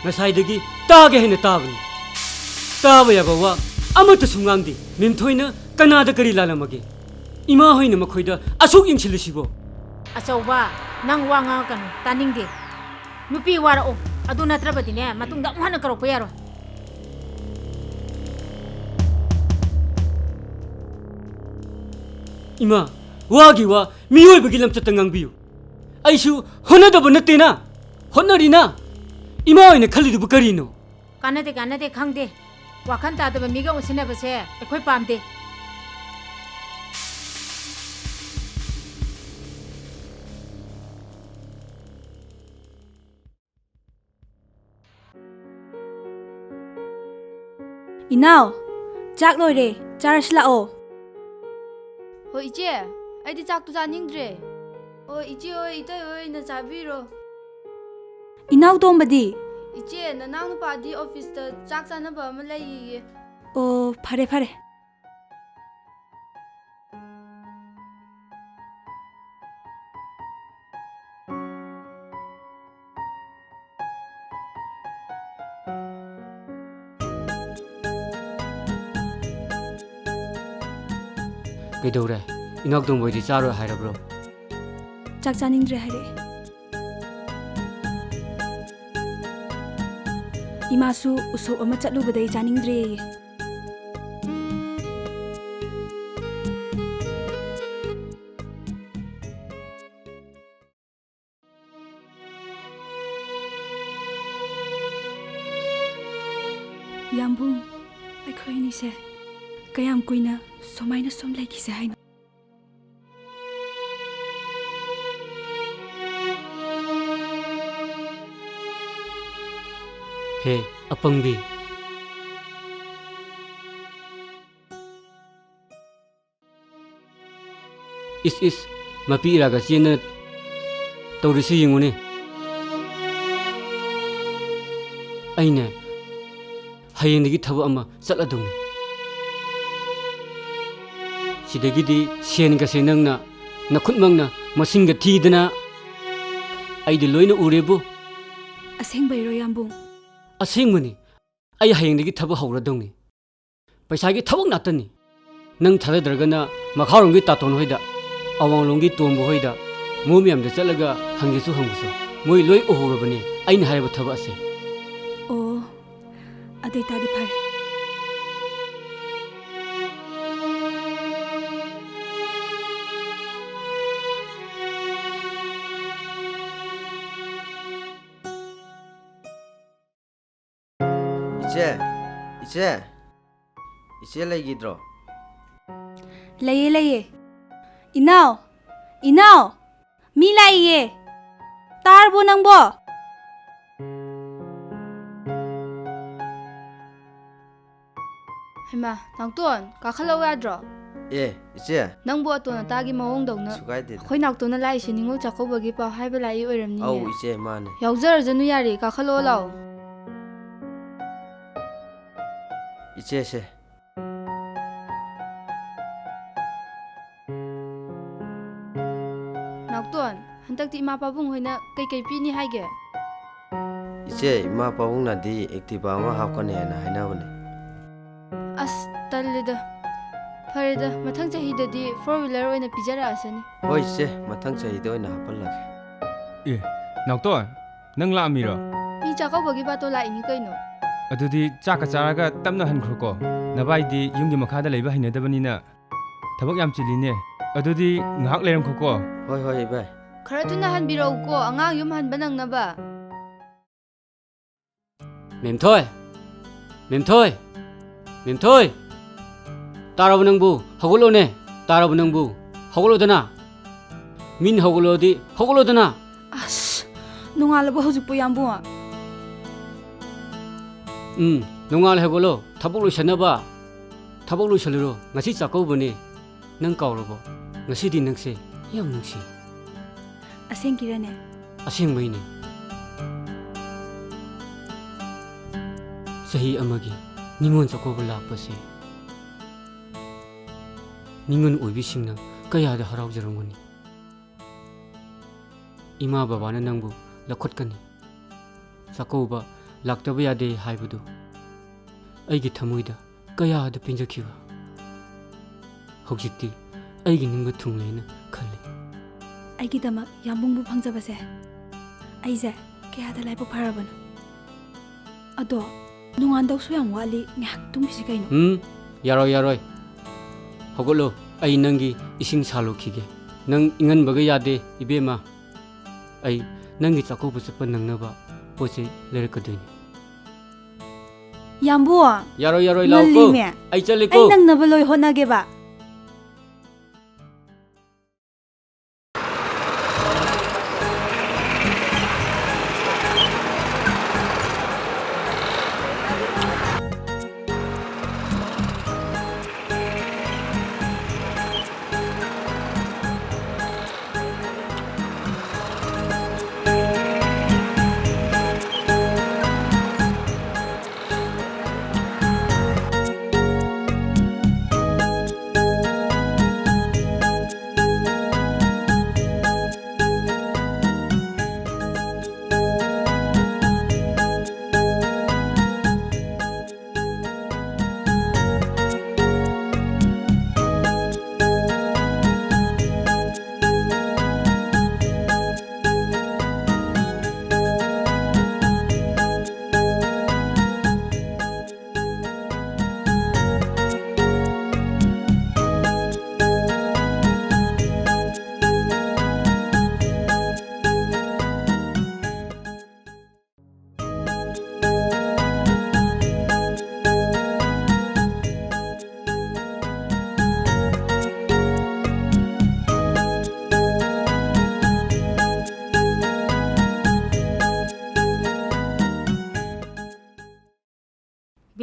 ꯉꯁꯥꯏꯗꯒꯤ ꯇꯥꯒꯦ ꯍꯥꯏꯅ ꯇꯥꯕꯅꯤ꯫ ꯇꯥꯕ ꯌꯥꯕ ꯋꯥ ꯑꯃꯠꯇꯁꯨ ꯉꯥꯡꯗꯦ꯫ ꯃꯦꯝꯊꯣꯏꯅ ꯀꯅꯥꯗ ꯀꯔꯤ ꯂꯥꯜꯂꯝꯃꯒꯦ? ꯏꯃꯥ ꯍꯣꯏꯅ ꯃꯈꯣꯏꯗ ꯑꯁꯨꯛ ꯌꯦꯡꯁꯤꯜꯂꯤꯁꯤꯕꯣ? ꯑꯆꯧꯕ, ꯅꯪ ꯋꯥ ꯉꯥꯡꯉꯛꯀꯅꯨ, ꯇꯥꯅꯤꯡꯗꯦ꯫ ꯅꯨꯄꯤ ꯋꯥꯔꯛꯑꯣ, ꯑꯗꯨ ꯅꯠꯇ꯭ꯔꯕꯗꯤꯅꯦ, ꯃꯇꯨꯡꯗ ꯑꯃꯨꯛ ꯍꯟꯅ ꯀꯧꯔꯛꯄ ꯌꯥꯔꯣꯏ꯫ ꯏꯃꯥ, ꯋꯥꯒꯤ ꯋꯥ, ꯃꯤꯑꯣꯏꯕꯒꯤ ꯂꯝꯆꯠꯇ ꯉꯥꯡꯕꯤꯌꯨ꯫ ꯑꯩꯁꯨ ꯍꯣꯠꯅꯗꯕ ꯅꯠꯇꯦꯅ, ꯍꯣꯠꯅꯔꯤꯅ꯫ ꯏꯃꯥ ꯑꯣꯏꯅ ꯈꯜꯂꯤꯗꯨꯕꯨ ꯀꯔꯤꯅꯣ? ꯀꯥꯟꯅꯗꯦ, ꯀꯥꯟꯅꯗꯦ, ꯈꯪꯗꯦ꯫ ꯋꯥꯈꯜ ꯇꯥꯗꯕ ꯃꯤꯒ ꯑꯣꯟꯁꯤꯟꯅꯕꯁꯦ ꯑꯩꯈꯣꯏ ꯄꯥꯝꯗꯦ꯫ ꯏꯅꯥꯎ, ꯆꯥꯛ ꯂꯣꯏꯔꯦ, ꯆꯥꯔꯁꯤ ꯂꯥꯛꯑꯣ꯫ ꯍꯣꯏ ꯏꯆꯦ, ꯑꯩꯗꯤ ꯆꯥꯛꯇꯨ ꯆꯥꯅꯤꯡꯗ꯭ꯔꯦ꯫ ꯑꯣ ꯏꯆꯦ ꯍꯣꯏ, ꯏꯇꯩ ꯍꯣꯏ ꯑꯣꯏꯅ ꯆꯥꯕꯤꯔꯣ꯫ ꯏꯅꯥꯎ ꯇꯣꯝꯕꯗꯤ? ꯏꯆꯦ, ꯅꯅꯥꯎ ꯅꯨꯄꯥꯗꯤ ꯑꯣꯐꯤꯁꯇ ꯆꯥꯛ ꯆꯥꯅꯕ ꯑꯃ ꯂꯩꯌꯦꯌꯦ꯫ ꯑꯣ, ꯐꯔꯦ ꯐꯔꯦ꯫ ꯀꯩꯗꯧꯔꯦ? ꯏꯅꯥꯎꯇꯣꯝꯕ ꯍꯣꯏꯗꯤ ꯆꯥꯔꯣꯏ ꯍꯥꯏꯔꯕ꯭ꯔꯣ? ꯆꯥꯛ ꯆꯥꯅꯤꯡꯗ꯭ꯔꯦ ꯍꯥꯏꯔꯛꯑꯦ꯫ ꯏꯃꯥꯁꯨ ꯎꯁꯣꯞ ꯑꯃ ꯆꯠꯂꯨꯕꯗꯩ ꯆꯥꯅꯤꯡꯗ꯭ꯔꯦꯌꯦ꯫ ꯌꯥꯝꯕꯨꯡ, ꯑꯩꯈꯣꯏ ꯑꯅꯤꯁꯦ ꯀꯌꯥꯝ ꯀꯨꯏꯅ ꯁꯨꯃꯥꯏꯅ ꯁꯨꯝ ꯂꯩꯈꯤꯁꯦ ꯍꯥꯏꯅꯣ? ꯍꯦ, ꯑꯄꯪꯕꯤ꯫ ꯏꯁ, ꯏꯁ, ꯃꯄꯤ ꯏꯔꯥꯒ ꯆꯦꯟꯗꯅ ꯇꯧꯔꯤꯁꯤ ꯌꯦꯡꯉꯨꯅꯦ꯫ ꯑꯩꯅꯦ, ꯍꯌꯦꯡꯗꯒꯤ ꯊꯕꯛ ꯑꯃ ꯆꯠꯂꯗꯧꯅꯤ꯫ ꯁꯤꯗꯒꯤꯗꯤ ꯁꯦꯟꯒꯁꯦ ꯅꯪꯅ ꯅꯈꯨꯠꯃꯛꯅ ꯃꯁꯤꯡꯒ ꯊꯤꯗꯅ ꯑꯩꯗꯤ ꯂꯣꯏꯅ ꯎꯔꯦꯕꯨ꯫ ꯑꯁꯦꯡꯕꯩꯔꯣ, ꯌꯥꯝꯕꯨꯡ? ꯑꯁꯦꯡꯕꯅꯤ꯫ ꯑꯩ ꯍꯌꯦꯡꯗꯒꯤ ꯊꯕꯛ ꯍꯧꯔꯗꯧꯅꯤ꯫ ꯄꯩꯁꯥꯒꯤ ꯊꯕꯛ ꯉꯥꯛꯇꯅꯤ꯫ ꯅꯪ ꯊꯥꯖꯗ꯭ꯔꯒꯅ ꯃꯈꯥꯔꯣꯝꯒꯤ ꯇꯥꯇꯣꯟ ꯍꯣꯏꯗ, ꯑꯋꯥꯡꯂꯣꯝꯒꯤ ꯇꯣꯝꯕ ꯍꯣꯏꯗ, ꯃꯣꯏ ꯃꯌꯥꯝꯗ ꯆꯠꯂꯒ ꯍꯪꯒꯦꯁꯨ ꯍꯪꯉꯨꯁꯨ꯫ ꯃꯣꯏ ꯂꯣꯏ ꯎꯍꯧꯔꯕꯅꯦ ꯑꯩꯅ ꯍꯥꯏꯔꯤꯕ ꯊꯕꯛ ꯑꯁꯦ꯫ ꯑꯣ, ꯑꯗꯨꯏ ꯇꯥꯗꯤ ꯐꯔꯦ꯫ ꯏꯆꯦ, ꯏꯆꯦ, ꯏꯆꯦ ꯂꯩꯈꯤꯗ꯭ꯔꯣ? ꯂꯩꯌꯦ, ꯂꯩꯌꯦ꯫ ꯏꯅꯥꯎ, ꯏꯅꯥꯎ, ꯃꯤ ꯂꯥꯛꯏꯌꯦ꯫ ꯇꯥꯔꯕꯣ ꯅꯪꯕꯣ? ꯍꯩꯃꯥ, ꯅꯥꯎꯇꯣꯟ, ꯀꯥꯈꯠꯂꯛꯎ ꯌꯥꯗ꯭ꯔꯣ? ꯑꯦ, ꯏꯆꯦ꯫ ꯅꯪꯕꯨ ꯑꯇꯣꯟ ꯑꯇꯥꯒꯤ ꯃꯑꯣꯡꯗꯧꯅ꯫ ꯀꯩꯁꯨ ꯀꯥꯏꯗꯦꯗ꯫ ꯑꯩꯈꯣꯏ ꯅꯥꯎꯇꯣꯟꯅ ꯂꯥꯛꯏꯁꯦ ꯅꯤꯉꯣꯜ ꯆꯥꯛꯀꯧꯕꯒꯤ ꯄꯥꯎ ꯍꯥꯏꯕ ꯂꯥꯛꯏ ꯑꯣꯏꯔꯝꯅꯤꯌꯦ꯫ ꯑꯧ, ꯏꯆꯦ, ꯃꯥꯅꯦ꯫ ꯌꯥꯎꯖꯔꯖꯅꯨ ꯌꯥꯔꯦ, ꯀꯥꯈꯠꯂꯛꯑꯣ ꯂꯥꯛꯑꯣ꯫ ꯏꯆꯦꯁꯦ꯫ ꯅꯥꯎꯇꯣꯟ, ꯍꯟꯗꯛꯇꯤ ꯏꯃꯥ ꯄꯥꯕꯨꯡ ꯍꯣꯏꯅ ꯀꯩꯀꯩ ꯄꯤꯅꯤ ꯍꯥꯏꯒꯦ? ꯏꯆꯦ, ꯏꯆꯦ, ꯏꯃꯥ ꯄꯥꯕꯨꯡꯅꯗꯤ Activa ꯑꯃ ꯍꯥꯞꯀꯅꯤ ꯍꯥꯏꯅ ꯍꯥꯏꯅꯕꯅꯦ꯫ ꯑꯁ, ꯇꯜꯂꯦꯗ꯫ ꯐꯔꯦꯗ, ꯃꯊꯪ ꯆꯍꯤꯗꯗꯤ four wheeler ꯑꯣꯏꯅ ꯄꯤꯖꯔꯛꯑꯁꯅꯤ꯫ ꯍꯣꯏ ꯏꯆꯦ, ꯃꯊꯪ ꯆꯍꯤꯗ ꯑꯣꯏꯅ ꯍꯥꯞꯍꯜꯂꯒꯦ꯫ ꯑꯦ, ꯅꯥꯎꯇꯣꯟ, ꯅꯪ ꯂꯥꯛꯑꯝꯃꯤꯔꯣ? ꯃꯤ ꯆꯥꯛꯀꯧꯕꯒꯤ ꯕꯥꯇꯣꯟ ꯂꯥꯛꯏꯅꯤ ꯀꯩꯅꯣ꯫ ꯑꯗꯨꯗꯤ ꯆꯥꯛꯀ ꯆꯥꯔꯒ ꯇꯞꯅ ꯍꯟꯈ꯭ꯔꯣꯀꯣ꯫ ꯅꯕꯥꯏꯗꯤ ꯌꯨꯝꯒꯤ ꯃꯈꯥꯗ ꯂꯩꯕ ꯍꯩꯅꯗꯕꯅꯤꯅ ꯊꯕꯛ ꯌꯥꯝ ꯆꯤꯜꯂꯤꯅꯦ꯫ ꯑꯗꯨꯗꯤ ꯉꯥꯏꯍꯥꯛ ꯂꯩꯔꯝꯈꯣꯀꯣ꯫ ꯍꯣꯏ, ꯍꯣꯏ, ꯏꯕꯥꯏ꯫ ꯈꯔ ꯊꯨꯅ ꯍꯟꯕꯤꯔꯛꯎꯀꯣ, ꯑꯉꯥꯡ ꯌꯨꯝ ꯍꯟꯕ ꯅꯪꯅꯕ꯫ ꯃꯦꯝꯊꯣꯏ! ꯃꯦꯝꯊꯣꯏ! ꯃꯦꯝꯊꯣꯏ! ꯇꯥꯔꯕ ꯅꯪꯕꯨ? ꯍꯧꯒꯠꯂꯣꯅꯦ! ꯇꯥꯔꯕ ꯅꯪꯕꯨ? ꯍꯧꯒꯠꯂꯣꯗꯅ! ꯃꯤꯅ ꯍꯧꯒꯠꯂꯣꯗꯤ ꯍꯧꯒꯠꯂꯣꯗꯅ! ꯑꯁ, ꯅꯣꯡꯉꯥꯜꯂꯕ ꯍꯧꯖꯤꯛꯄꯨ, ꯌꯥꯝꯕꯨꯡ? ꯎꯝ, ꯅꯣꯡꯉꯥꯜꯂꯦ, ꯍꯧꯒꯠꯂꯣ꯫ ꯊꯕꯛ ꯂꯣꯏꯁꯟꯅꯕ꯫ ꯊꯕꯛ ꯂꯣꯏꯁꯜꯂꯨꯔꯣ꯫ ꯉꯁꯤ ꯆꯥꯛꯀꯧꯕꯅꯦ꯫ ꯅꯪ ꯀꯥꯎꯔꯕꯣ? ꯉꯁꯤꯗꯤ ꯅꯪꯁꯦ ꯌꯥꯝ ꯅꯨꯡꯁꯤ꯫ ꯑꯁꯦꯡꯀꯤꯔꯅꯦ? ꯑꯁꯦꯡꯕꯩꯅꯦ꯫ ꯆꯍꯤ ꯑꯃꯒꯤ ꯅꯤꯉꯣꯜ ꯆꯥꯛꯀꯧꯕ ꯂꯥꯛꯄꯁꯦ ꯅꯤꯉꯣꯜ ꯑꯣꯏꯕꯤꯁꯤꯡꯅ ꯀꯌꯥꯗ ꯍꯔꯥꯎꯖꯔꯝꯒꯅꯤ꯫ ꯏꯃꯥ ꯕꯕꯥꯅ ꯅꯪꯕꯨ ꯂꯧꯈꯠꯀꯅꯤ꯫ ꯆꯥꯛꯀꯧꯕ ꯂꯥꯛꯇꯕ ꯌꯥꯗꯦ ꯍꯥꯏꯕꯗꯨ ꯑꯩꯒꯤ ꯊꯃꯣꯏꯗ ꯀꯌꯥꯗ ꯄꯦꯟꯖꯈꯤꯕ꯫ ꯍꯧꯖꯤꯛꯇꯤ ꯑꯩꯒꯤ ꯅꯤꯡꯕ ꯊꯨꯡꯂꯦꯅ ꯈꯜꯂꯤ꯫ ꯑꯩꯒꯤꯗꯃꯛ ꯌꯥꯝꯕꯨꯡꯕꯨ ꯐꯪꯖꯕꯁꯦ ꯑꯩꯁꯦ ꯀꯌꯥꯗ ꯂꯥꯏꯕꯛ ꯐꯔꯕꯅꯣ꯫ ꯑꯗꯣ, ꯅꯣꯡꯉꯥꯟꯗꯧꯁꯨ ꯌꯥꯝ ꯋꯥꯠꯂꯤ, ꯉꯥꯏꯍꯥꯛ ꯇꯨꯝꯈꯤꯁꯤ ꯀꯩꯅꯣ꯫ ꯎꯝ, ꯌꯥꯔꯣꯏ, ꯌꯥꯔꯣꯏ꯫ ꯍꯧꯒꯠꯂꯣ, ꯑꯩ ꯅꯪꯒꯤ ꯏꯁꯤꯡ ꯁꯥꯜꯂꯨꯈꯤꯒꯦ꯫ ꯅꯪ ꯏꯪꯍꯟꯕꯒ ꯌꯥꯗꯦ, ꯏꯕꯦꯝꯃ꯫ ꯑꯩ ꯅꯪꯒꯤ ꯆꯥꯛꯀꯧꯕ ꯆꯠꯄ ꯅꯪꯅꯕ ꯄꯣꯠ ꯆꯩ ꯂꯩꯔꯛꯀꯗꯣꯏꯅꯤ꯫ ꯌꯥꯝꯕꯨ, ꯌꯥꯔꯣꯏ, ꯌꯥꯔꯣꯏ, ꯂꯥꯛꯑꯣꯀꯣ꯫ ꯉꯜꯂꯤꯃꯦ꯫ ꯑꯩ ꯆꯠꯂꯦꯀꯣ꯫ ꯑꯩ ꯅꯪꯅꯕ ꯂꯣꯏ ꯍꯣꯠꯅꯒꯦꯕ꯫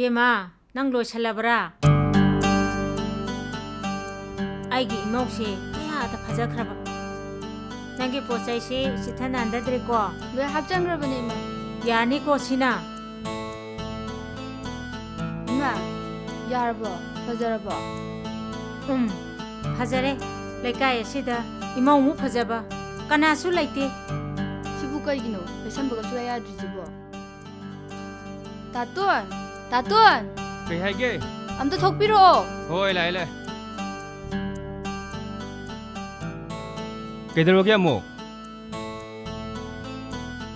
ꯏꯕꯦꯝꯃ, ꯅꯪ ꯂꯣꯏꯁꯜꯂꯕ꯭ꯔꯥ? ꯑꯩꯒꯤ ꯏꯃꯧꯁꯦ ꯀꯌꯥꯗ ꯐꯖꯈ꯭ꯔꯕ꯫ ꯅꯪꯒꯤ ꯄꯣꯠ ꯆꯩꯁꯤ ꯆꯤꯠꯊ ꯅꯥꯟꯗꯗ꯭ꯔꯦꯀꯣ? ꯂꯣꯏ ꯍꯥꯞꯆꯟꯈ꯭ꯔꯕꯅꯦ, ꯏꯃꯥ꯫ ꯌꯥꯔꯅꯤꯀꯣ ꯁꯤꯅ? ꯏꯃꯥ, ꯌꯥꯔꯕꯣ? ꯐꯖꯔꯕꯣ? ꯎꯝ, ꯐꯖꯔꯦ꯫ ꯂꯩꯀꯥꯏ ꯑꯁꯤꯗ ꯏꯃꯧꯃꯨꯛ ꯐꯖꯕ ꯀꯅꯥꯁꯨ ꯂꯩꯇꯦ꯫ ꯁꯤꯕꯨ ꯀꯩꯒꯤꯅꯣ? ꯂꯩꯁꯟꯕꯒ ꯁꯨꯡꯌꯥ ꯌꯥꯗ꯭ꯔꯤꯁꯤꯕꯣ? ꯇꯥꯇꯣꯟ! ꯇꯥꯇꯣꯟ! ꯀꯩ ꯍꯥꯏꯒꯦ? ꯑꯝꯇ ꯊꯣꯛꯄꯤꯔꯛꯑꯣ꯫ ꯍꯣꯏ, ꯂꯥꯛꯑꯦ, ꯂꯥꯛꯑꯦ꯫ ꯀꯩꯗꯧꯔꯒꯦ ꯑꯃꯨꯛ?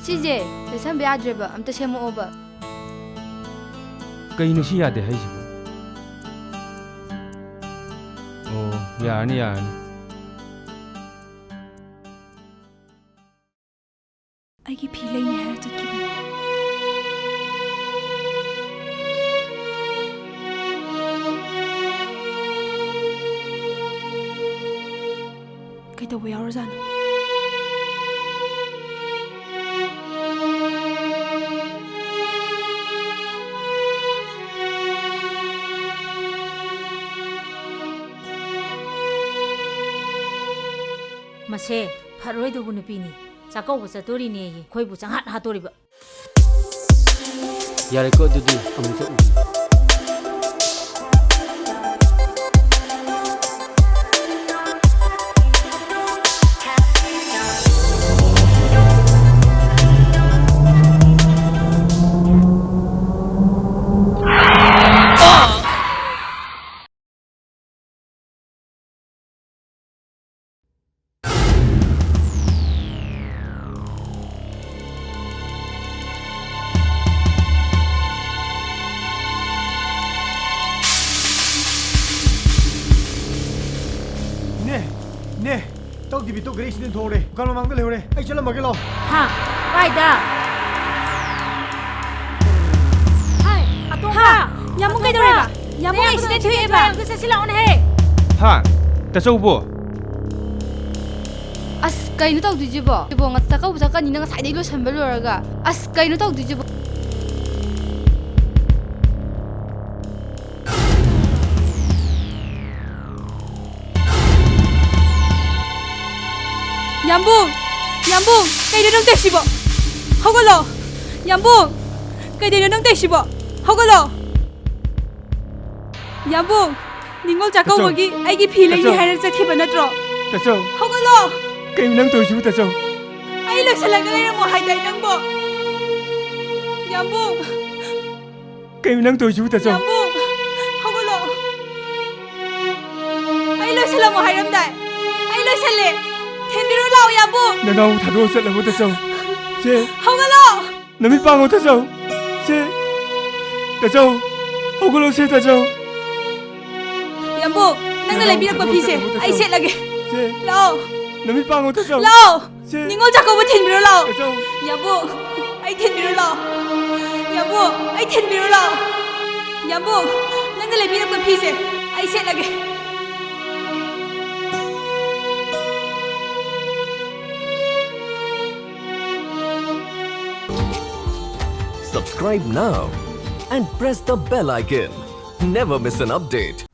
ꯁꯤꯁꯦ ꯂꯩꯁꯟꯕ ꯌꯥꯗ꯭ꯔꯦꯕ, ꯑꯝꯇ ꯁꯦꯝꯃꯛꯑꯣꯕ꯫ ꯀꯩꯅꯣ ꯁꯤ ꯌꯥꯗꯦ ꯍꯥꯏꯁꯤꯕꯣ? ꯑꯣ, ꯌꯥꯔꯅꯤ, ꯌꯥꯔꯅꯤ꯫ ꯑꯩꯒꯤ ꯐꯤ ꯂꯩꯅꯤ ꯍꯥꯏꯔ ꯆꯠꯈꯤꯕꯅꯤ꯫ ꯀꯩꯗꯧꯕ ꯌꯥꯎꯔꯖꯥꯠꯅꯣ? ꯃꯁꯦ ꯐꯔꯣꯏꯗꯧꯕ ꯅꯨꯄꯤꯅꯤ꯫ ꯆꯥꯛꯀꯧꯕ ꯆꯠꯇꯣꯔꯤꯅꯦꯌꯦ, ꯑꯩꯈꯣꯏꯕꯨ ꯆꯪꯍꯥꯠ ꯍꯥꯠꯇꯣꯔꯤꯕ꯫ ꯌꯥꯔꯦꯀꯣ, ꯑꯗꯨꯗꯤ ꯑꯃꯨꯛ ꯆꯠꯂꯨꯁꯤ꯫ ꯏꯅꯦ! ꯏꯅꯦ! ꯇꯧꯗꯕꯤ ꯇꯧꯈ꯭ꯔꯦ, ꯑꯩ ꯁꯤꯗ ꯊꯣꯛꯍꯧꯔꯦ꯫ ꯗꯨꯀꯥꯟ ꯃꯃꯥꯡꯗ ꯂꯩꯍꯧꯔꯦ꯫ ꯑꯩ ꯆꯠꯂꯝꯃꯒꯦ ꯂꯥꯛꯑꯣ꯫ ꯍꯥ? ꯀꯥꯏꯗ? ꯍꯥꯏ, ꯑꯇꯣꯝꯕ! ꯍꯥ? ꯌꯥꯝꯕꯨꯡ ꯑꯇꯣꯝꯕ! ꯀꯩꯗꯧꯔꯦꯕ? ꯌꯥꯝꯕꯨꯡ ꯅꯌꯥꯝꯕꯗꯣ ꯑꯦꯛꯁꯤꯗꯦꯟ ꯊꯣꯛꯑꯦꯕ꯫ ꯑꯝꯇ ꯆꯠꯁꯤ ꯂꯥꯛꯑꯣꯅꯦꯍꯦ꯫ ꯍꯥ? ꯇꯥꯆꯧꯕꯣ? ꯑꯁ, ꯀꯩꯅꯣ ꯇꯧꯗꯣꯏꯁꯤꯕꯣ? ꯁꯤꯕꯣ, ꯉ-, ꯆꯥꯛꯀꯧꯕ ꯆꯠꯀꯅꯤꯅ ꯉꯁꯥꯏꯗꯩ ꯂꯣꯏꯁꯟꯕ ꯂꯣꯏꯔꯒ꯫ ꯑꯁ, ꯀꯩꯅꯣ ꯇꯧꯗꯣꯏꯁꯤꯕꯣ? ꯌꯥꯝꯕꯨꯡ! ꯌꯥꯝꯕꯨꯡ! ꯀꯩꯅꯣ ꯅꯪ ꯇꯧꯏꯁꯤꯕꯣ? ꯍꯧꯒꯠꯂꯣ! ꯌꯥꯝꯕꯨꯡ! ꯀꯩꯗꯧꯔꯤꯅꯣ ꯅꯪ ꯇꯧꯏꯁꯤꯕꯣ? ꯍꯧꯒꯠꯂꯣ! ꯌꯥꯝꯕꯨꯡ! ꯅꯤꯉꯣꯜ ꯆꯥꯛꯀꯧꯕꯒꯤ ꯑꯩꯒꯤ ꯐꯤ ꯂꯩꯅꯤ ꯇꯥꯆꯧ! ꯍꯥꯏꯔ ꯆꯠꯈꯤꯕ ꯅꯠꯇ꯭ꯔꯣ? ꯇꯥꯆꯧ! ꯍꯧꯒꯠꯂꯣ! ꯀꯩꯅꯣ ꯅꯪ ꯇꯧꯔꯤꯁꯤꯕꯨ, ꯇꯥꯆꯧ? ꯑꯩ ꯂꯣꯏꯁꯤꯜꯂꯒ ꯂꯩꯔꯝꯃꯣ ꯍꯥꯏꯗꯥꯏ ꯅꯪꯕꯣ? ꯌꯥꯝꯕꯨꯡ! ꯀꯩꯅꯣ ꯅꯪ ꯇꯧꯔꯤꯁꯤꯕꯨ, ꯇꯥꯆꯧ? ꯌꯥꯝꯕꯨꯡ! ꯍꯧꯒꯠꯂꯣ! ꯑꯩ ꯂꯣꯏꯁꯤꯜꯂꯝꯃꯣ ꯍꯥꯏꯔꯝꯗꯥꯏ? ꯑꯩ ꯂꯣꯏꯁꯤꯜꯂꯦ! ꯊꯤꯟꯕꯤꯔꯨ ꯂꯥꯛꯑꯣ, ꯌꯥꯝꯕꯨꯡ! ꯅꯅꯥꯎ ꯊꯥꯗꯣꯛꯑ ꯆꯠꯂꯕꯣ, ꯇꯥꯆꯧ? ꯁꯦ! ꯍꯧꯒꯠꯂꯣ! ꯅꯃꯤꯠ ꯄꯥꯡꯉꯣ, ꯇꯥꯆꯧ! ꯁꯦ! ꯇꯥꯆꯧ! ꯍꯧꯒꯠꯂꯣ, ꯁꯦ, ꯇꯥꯆꯧ! ꯌꯥꯝꯕꯨꯡ, ꯅꯪꯅ ꯅꯅꯥꯎ ꯂꯩꯕꯤꯔꯛꯄ ꯊꯥꯗꯣꯛꯑ ꯐꯤꯁꯦ ꯆꯠꯂꯕꯣ, ꯇꯥꯆꯧ? ꯑꯩ ꯁꯦꯠꯂꯒꯦ꯫ ꯁꯦ! ꯂꯥꯛꯑꯣ! ꯅꯃꯤꯠ ꯄꯥꯡꯉꯣ, ꯇꯥꯆꯧ! ꯂꯥꯛꯑꯣ! ꯁꯦ! ꯅꯤꯉꯣꯜ ꯆꯥꯛꯀꯧꯕ ꯊꯤꯟꯕꯤꯔꯣ ꯂꯥꯛꯑꯣ! ꯇꯥꯆꯧ! ꯌꯥꯝꯕꯨꯡ, ꯑꯩ ꯊꯤꯟꯕꯤꯔꯣ ꯂꯥꯛꯑꯣ! ꯌꯥꯝꯕꯨꯡ, ꯑꯩ ꯊꯤꯟꯕꯤꯔꯣ ꯂꯥꯛꯑꯣ! ꯌꯥꯝꯕꯨꯡ, ꯅꯪꯅ ꯂꯩꯕꯤꯔꯛꯄ ꯐꯤꯁꯦ ꯑꯩ ꯁꯦꯠꯂꯒꯦ꯫ Subscribe now and press the bell icon. Never miss an update.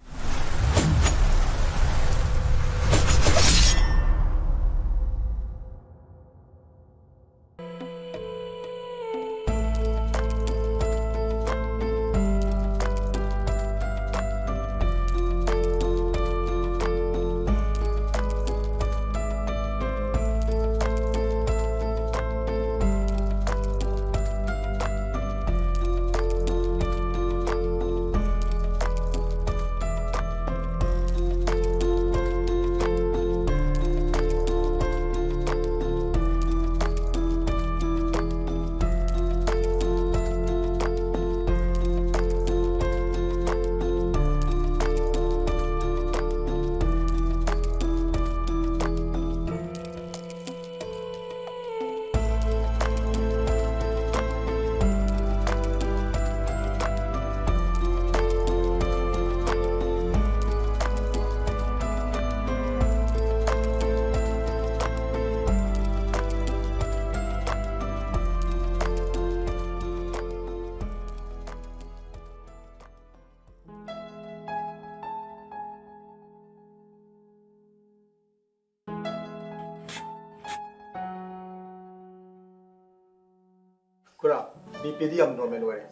Khura, B ꯄꯤꯗꯤ ꯌꯥꯝ ꯅꯣꯔꯃꯦꯜ ꯑꯣꯏꯔꯦ꯫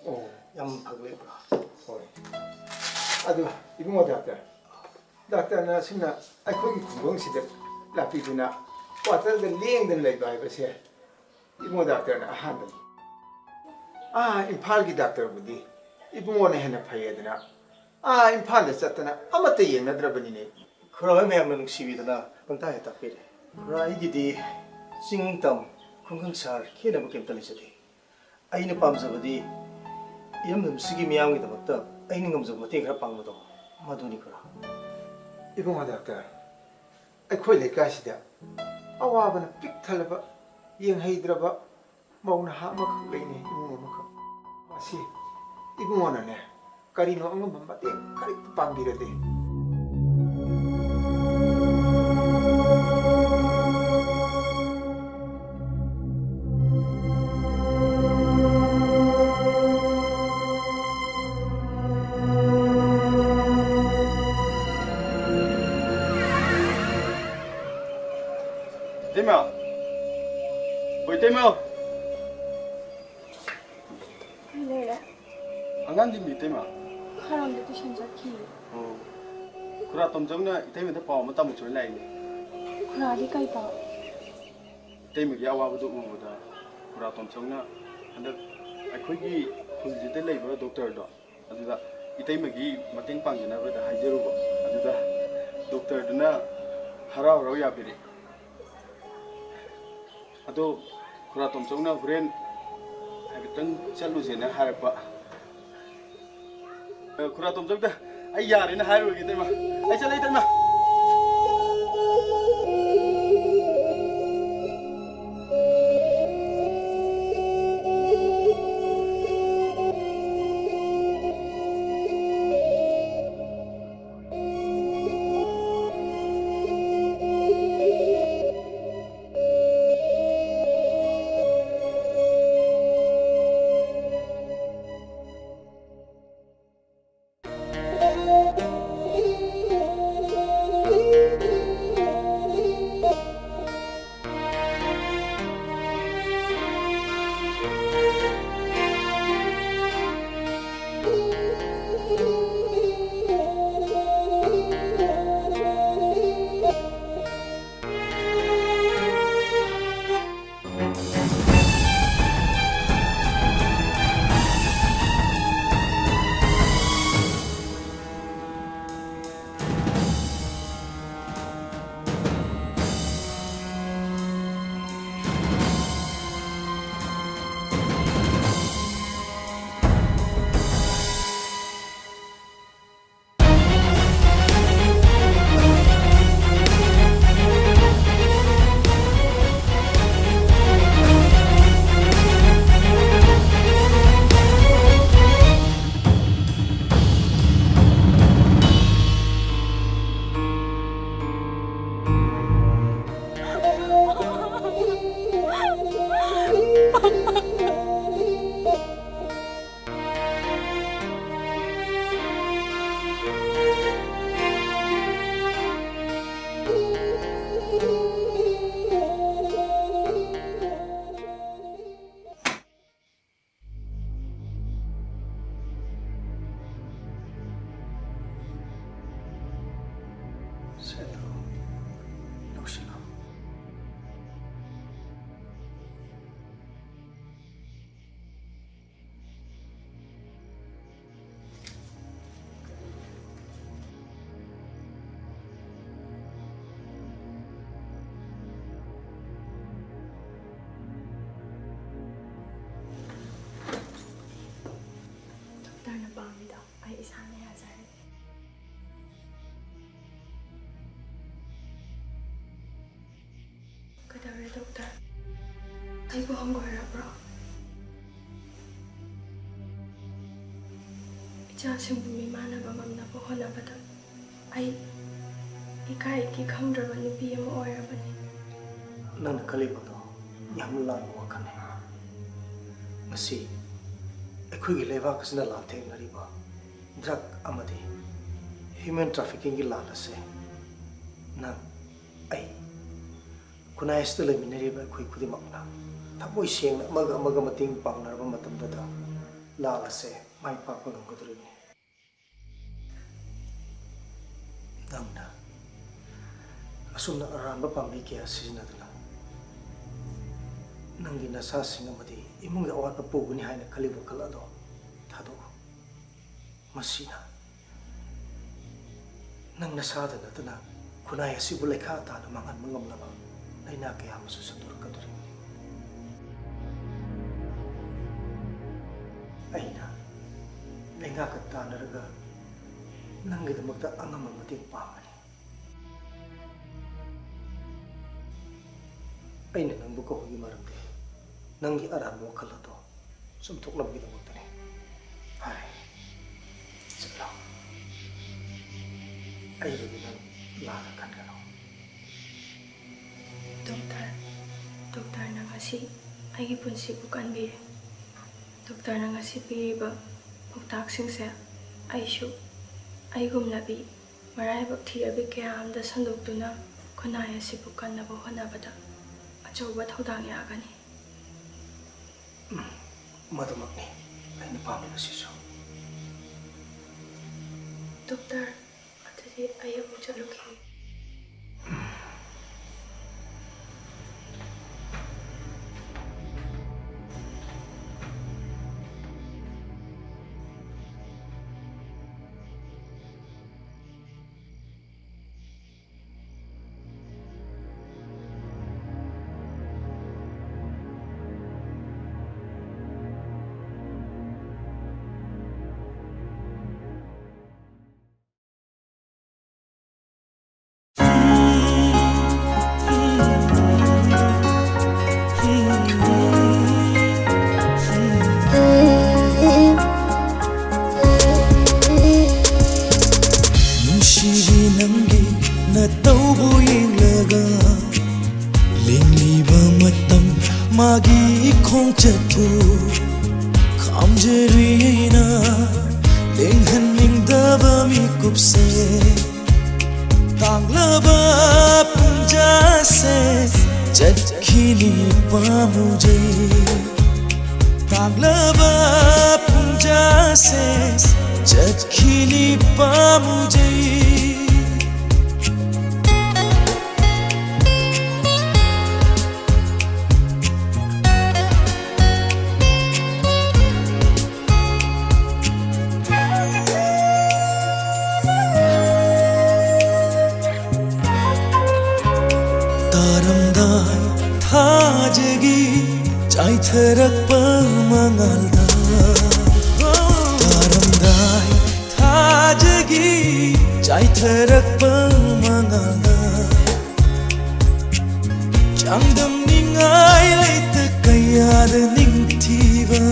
ꯑꯣ꯫ ꯌꯥꯝ ꯐꯒꯠꯂꯦ, ꯈꯨꯔꯥ꯫ ꯍꯣꯏ꯫ ꯑꯗꯨ, ꯏꯕꯨꯡꯉꯣ ꯗꯥꯛꯇꯔ, ꯗꯥꯛꯇꯔꯅ ꯑꯁꯨꯝꯅ ꯑꯩꯈꯣꯏꯒꯤ ꯈꯨꯡꯒꯪꯁꯤꯗ ꯂꯥꯛꯄꯤꯗꯨꯅ ꯀ꯭ꯋꯥꯇꯔꯗ ꯂꯦꯡꯗꯅ ꯂꯩꯕ ꯍꯥꯏꯕꯁꯦ ꯏꯕꯨꯡꯉꯣ ꯗꯥꯛꯇꯔꯅ ꯑꯍꯥꯟꯕꯅꯤ꯫ ꯑꯥ, ꯏꯝꯐꯥꯜꯒꯤ ꯗꯥꯛꯇꯔꯕꯨꯗꯤ ꯏꯕꯨꯡꯉꯣꯅ ꯍꯦꯟꯅ ꯐꯩꯌꯦꯗꯅ, ꯑꯥ, ꯏꯝꯐꯥꯜꯗ ꯆꯠꯇꯅ ꯑꯃꯠꯇ ꯌꯦꯡꯅꯗ꯭ꯔꯕꯅꯤꯅꯦ꯫ ꯈꯨꯔꯥ ꯍꯣꯏ ꯃꯌꯥꯝꯅ ꯅꯨꯡꯁꯤꯕꯤꯗꯅ ꯄꯪꯇꯥꯛ ꯍꯦꯛ ꯇꯥꯛꯄꯤꯔꯦ꯫ ꯈꯨꯔꯥ, ꯑꯩꯒꯤꯗꯤ ꯆꯤꯡ ꯇꯝ, ꯈꯨꯡꯒꯪ ꯁꯍꯔ ꯈꯦꯠꯅꯕ ꯀꯩꯝꯇ ꯂꯩꯖꯗꯦ꯫ ꯑꯩꯅ ꯄꯥꯝꯖꯕꯗꯤ ꯏꯔꯝꯗꯝꯁꯤꯒꯤ ꯃꯤꯌꯥꯝꯒꯤꯗꯃꯛꯇ ꯑꯩꯅ ꯉꯝꯖꯕ ꯃꯇꯦꯡ ꯈꯔ ꯄꯥꯡꯕꯗꯣ, ꯃꯗꯨꯅꯤ ꯈꯨꯔꯥ꯫ ꯏꯕꯨꯡꯉꯣ ꯗꯥꯛꯇꯔ, ꯑꯩꯈꯣꯏ ꯂꯩꯀꯥꯏꯁꯤꯗ ꯑꯋꯥꯕꯅ ꯄꯤꯛ ꯊꯜꯂꯕ, ꯌꯦꯡꯍꯩꯗ꯭ꯔꯕ ꯃꯧ ꯅꯍꯥ ꯑꯃꯈꯛ ꯂꯩꯅꯦ, ꯏꯃꯨꯡ ꯑꯃꯈꯛ꯫ ꯃꯁꯤ ꯏꯕꯨꯡꯉꯣꯅꯅꯦ, ꯀꯔꯤꯅꯣ ꯑꯉꯝꯕ ꯃꯇꯦꯡ ꯈꯔ ꯄꯥꯡꯕꯤꯔꯗꯤ꯫ ꯏꯇꯩꯃ! ꯍꯣꯏ, ꯏꯇꯩꯃ! ꯀꯩ ꯂꯩꯔꯦ? ꯑꯉꯥꯡꯗꯤ ꯃꯤ ꯏꯇꯩꯃ? ꯈꯔꯝꯗꯤ ꯇꯨꯏꯁꯟ ꯆꯠꯈꯤ꯫ ꯑꯣ꯫ ꯈꯨꯔꯥ ꯇꯣꯝꯆꯧꯅ ꯏꯇꯩꯃꯗ ꯄꯥꯎ ꯑꯃ ꯇꯝꯃꯨ ꯆꯣꯏꯅ ꯂꯥꯛꯏꯅꯦ꯫ ꯈꯨꯔꯥꯗꯤ ꯀꯩ ꯄꯥꯎ? ꯏꯇꯩꯃꯒꯤ ꯑꯋꯥꯕꯗꯨ ꯎꯕꯗ ꯈꯨꯔꯥ ꯇꯣꯝꯆꯧꯅ ꯍꯟꯗꯛ ꯑꯩꯈꯣꯏꯒꯤ ꯈꯨꯜꯁꯤꯗ ꯂꯩꯕ ꯗꯣꯛꯇꯔꯗꯣ, ꯑꯗꯨꯗ ꯏꯇꯩꯃꯒꯤ ꯃꯇꯦꯡ ꯄꯥꯡꯖꯅꯕꯗ ꯍꯥꯏꯖꯔꯨꯕ꯫ ꯑꯗꯨꯗ ꯗꯣꯛꯇꯔꯗꯨꯅ ꯍꯔꯥꯎ ꯍꯔꯥꯎ ꯌꯥꯕꯤꯔꯛꯑꯦ꯫ ꯑꯗꯣ ꯈꯨꯔꯥ ꯇꯣꯝꯆꯧꯅ ꯍꯣꯔꯦꯟ ꯍꯥꯏꯐꯦꯠꯇꯪ ꯆꯠꯂꯨꯁꯦꯅ ꯍꯥꯏꯔꯛꯄ꯫ ꯑ, ꯈꯨꯔꯥ ꯇꯣꯝꯆꯧꯗ ꯑꯩ ꯌꯥꯔꯦꯅ ꯍꯥꯏꯔꯨꯔꯒꯦ, ꯏꯇꯩꯃ꯫ ꯑꯩ ꯆꯠꯂꯦ, ꯏꯇꯩꯃ꯫ ꯗꯣꯛꯇꯔ, ꯑꯩꯕꯨ ꯍꯪꯒꯣꯏꯔꯕ꯭ꯔꯣ? ꯏꯆꯥꯁꯤꯡꯕꯨ ꯃꯤꯃꯥꯟꯅꯕ ꯉꯝꯅꯕ ꯍꯣꯠꯅꯕꯗ ꯑꯩ ꯏꯀꯥꯏ ꯏꯀꯤ ꯈꯪꯗ꯭ꯔꯕ ꯅꯨꯄꯤ ꯑꯃ ꯑꯣꯏꯔꯕꯅꯤ꯫ ꯅꯪꯅ ꯈꯜꯂꯤꯕꯗꯣ ꯌꯥꯝꯅ ꯂꯥꯟꯕ ꯋꯥꯈꯜꯅꯤ꯫ ꯉꯁꯤ ꯑꯩꯈꯣꯏꯒꯤ ꯂꯩꯕꯥꯛ ꯑꯁꯤꯅ ꯂꯥꯟꯊꯦꯡꯅꯔꯤꯕ drug ꯑꯃꯗꯤ human trafficking ꯒꯤ ꯂꯥꯟ ꯑꯁꯦ ꯅꯪ, ꯑꯩ, ꯈꯨꯟꯅꯥꯏ ꯑꯁꯤꯗ ꯂꯩꯃꯤꯟꯅꯔꯤꯕ ꯑꯩꯈꯣꯏ ꯈꯨꯗꯤꯡꯃꯛꯅ ꯊꯃꯣꯏ ꯁꯦꯡꯅ ꯑꯃꯒ ꯑꯃꯒ ꯃꯇꯦꯡ ꯄꯥꯡꯅꯔꯕ ꯃꯇꯝꯗꯗ ꯂꯥꯟ ꯑꯁꯦ ꯃꯥꯏ ꯄꯥꯛꯄ ꯉꯝꯒꯗꯧꯔꯤꯕꯅꯤ꯫ ꯅꯪꯅ ꯑꯁꯨꯝꯅ ꯑꯔꯥꯟꯕ ꯄꯥꯝꯕꯩ ꯀꯌꯥ ꯁꯤꯖꯤꯟꯅꯗꯨꯅ ꯅꯪꯒꯤ ꯅꯁꯥꯁꯤꯡ ꯑꯃꯗꯤ ꯏꯃꯨꯡꯒꯤ ꯑꯋꯥꯠꯄ ꯄꯨꯒꯅꯤ ꯍꯥꯏꯅ ꯈꯜꯂꯤꯕ ꯋꯥꯈꯜ ꯑꯗꯣ ꯊꯥꯗꯣꯛꯎ꯫ ꯃꯁꯤꯅ ꯅꯪ ꯅꯁꯥꯗ ꯅꯠꯇꯅ ꯈꯨꯟꯅꯥꯏ ꯑꯁꯤꯕꯨ ꯂꯩꯈꯥ ꯇꯥꯅ ꯃꯥꯡꯍꯟꯕ ꯉꯝꯂꯕ ꯂꯥꯏꯅꯥ ꯀꯌꯥ ꯑꯃꯁꯨ ꯁꯟꯗꯣꯔꯛꯀꯗꯧꯔꯤꯕꯅꯤ꯫ ꯑꯩꯅ ꯂꯩꯉꯥꯛꯀ ꯇꯥꯟꯅꯔꯒ ꯅꯪꯒꯤꯗꯃꯛꯇ ꯑꯉꯝꯕ ꯃꯇꯦꯡ ꯄꯥꯡꯒꯅꯤ꯫ ꯑꯩꯅ ꯅꯪꯕꯨ ꯀꯧꯕꯒꯤ ꯃꯔꯝꯗꯤ ꯅꯪꯒꯤ ꯑꯔꯥꯟꯕ ꯋꯥꯈꯜ ꯑꯗꯣ ꯆꯨꯝꯊꯣꯛꯅꯕꯒꯤꯗꯃꯛꯇꯅꯤ꯫ ꯐꯔꯦ, ꯆꯠꯂꯣ꯫ ꯑꯩꯕꯨꯗꯤ ꯅꯪ ꯂꯥꯟꯅ ꯈꯟꯒꯅꯨ꯫ ꯗꯣꯛꯇꯔ, ꯗꯣꯛꯇꯔꯅ ꯉꯁꯤ ꯑꯩꯒꯤ ꯄꯨꯟꯁꯤꯕꯨ ꯀꯟꯕꯤꯔꯦ꯫ ꯗꯣꯛꯇꯔꯅ ꯉꯁꯤ ꯄꯤꯔꯤꯕ ꯄꯥꯎꯇꯥꯛꯁꯤꯡꯁꯦ ꯑꯩꯁꯨ ꯑꯩꯒꯨꯝꯂꯕꯤ ꯃꯔꯥꯏꯕꯛ ꯊꯤꯔꯕꯤ ꯀꯌꯥ ꯑꯃꯗ ꯁꯟꯗꯣꯛꯇꯨꯅ ꯈꯨꯟꯅꯥꯏ ꯑꯁꯤꯕꯨ ꯀꯟꯅꯕ ꯍꯣꯠꯅꯕꯗ ꯑꯆꯧꯕ ꯊꯧꯗꯥꯡ ꯌꯥꯒꯅꯤ꯫ ꯎꯝ, ꯃꯗꯨꯃꯛꯅꯤ ꯑꯩꯅ ꯄꯥꯝꯂꯤꯕꯁꯤꯁꯨ꯫ ꯗꯣꯛꯇꯔ, ꯑꯗꯨꯗꯤ ꯑꯩ ꯑꯃꯨꯛ ꯆꯠꯂꯨꯈꯤꯒꯦ꯫ ꯃꯥꯒꯤ ꯈꯣꯡꯆꯠꯄꯨ ꯈꯥꯝꯖꯔꯤꯅ ꯂꯦꯡꯍꯟꯅꯤꯡꯗꯕ ꯃꯤꯀꯨꯞꯁꯦ꯫ ꯇꯥꯡꯂꯕ ꯄꯨꯡꯖꯥꯁꯦ ꯆꯠꯈꯤꯅꯤ ꯄꯥꯝꯃꯨꯖꯩ꯫ ꯇꯥꯡꯂꯕ ꯄꯨꯡꯖꯥꯁꯦ ꯆꯠꯈꯤꯅꯤ ꯄꯥꯝꯃꯨꯖꯩ꯫ ꯇꯥꯔꯝꯗꯥꯏ ꯊꯥꯖꯒꯤ ꯆꯥꯏꯊꯔꯛꯄ ꯃꯉꯥꯜꯗ, ꯇꯥꯔꯝꯗꯥꯏ ꯊꯥꯖꯒꯤ ꯆꯥꯏꯊꯔꯛꯄ ꯃꯉꯥꯜꯗ, ꯆꯥꯡꯗꯝꯅꯤꯡꯉꯥꯏ ꯂꯩꯇ ꯀꯌꯥꯗ ꯅꯤꯡꯊꯤꯕ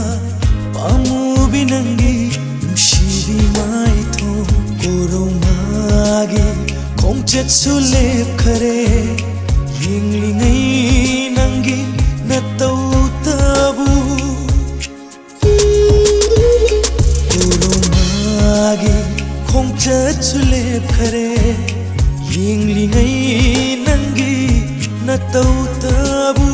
ꯄꯥꯝꯃꯨꯕꯤ ꯅꯪꯒꯤ ꯅꯨꯡꯁꯤꯕꯤ ꯃꯥꯏꯊꯣꯡ꯫ ꯀꯣꯔꯧꯉꯥꯒꯤ ꯈꯣꯡꯆꯠꯁꯨ ꯂꯦꯞꯈꯔꯦ, ꯌꯦꯡꯂꯤꯉꯩ ꯅꯪꯒꯤ ꯅꯇꯧꯇꯕꯨ꯫ ꯀꯣꯔꯧꯉꯥꯒꯤ ꯈꯣꯡꯆꯠꯁꯨ ꯂꯦꯞꯈꯔꯦ, ꯌꯦꯡꯂꯤꯉꯩ ꯅꯪꯒꯤ ꯅꯇꯧꯇꯕꯨ꯫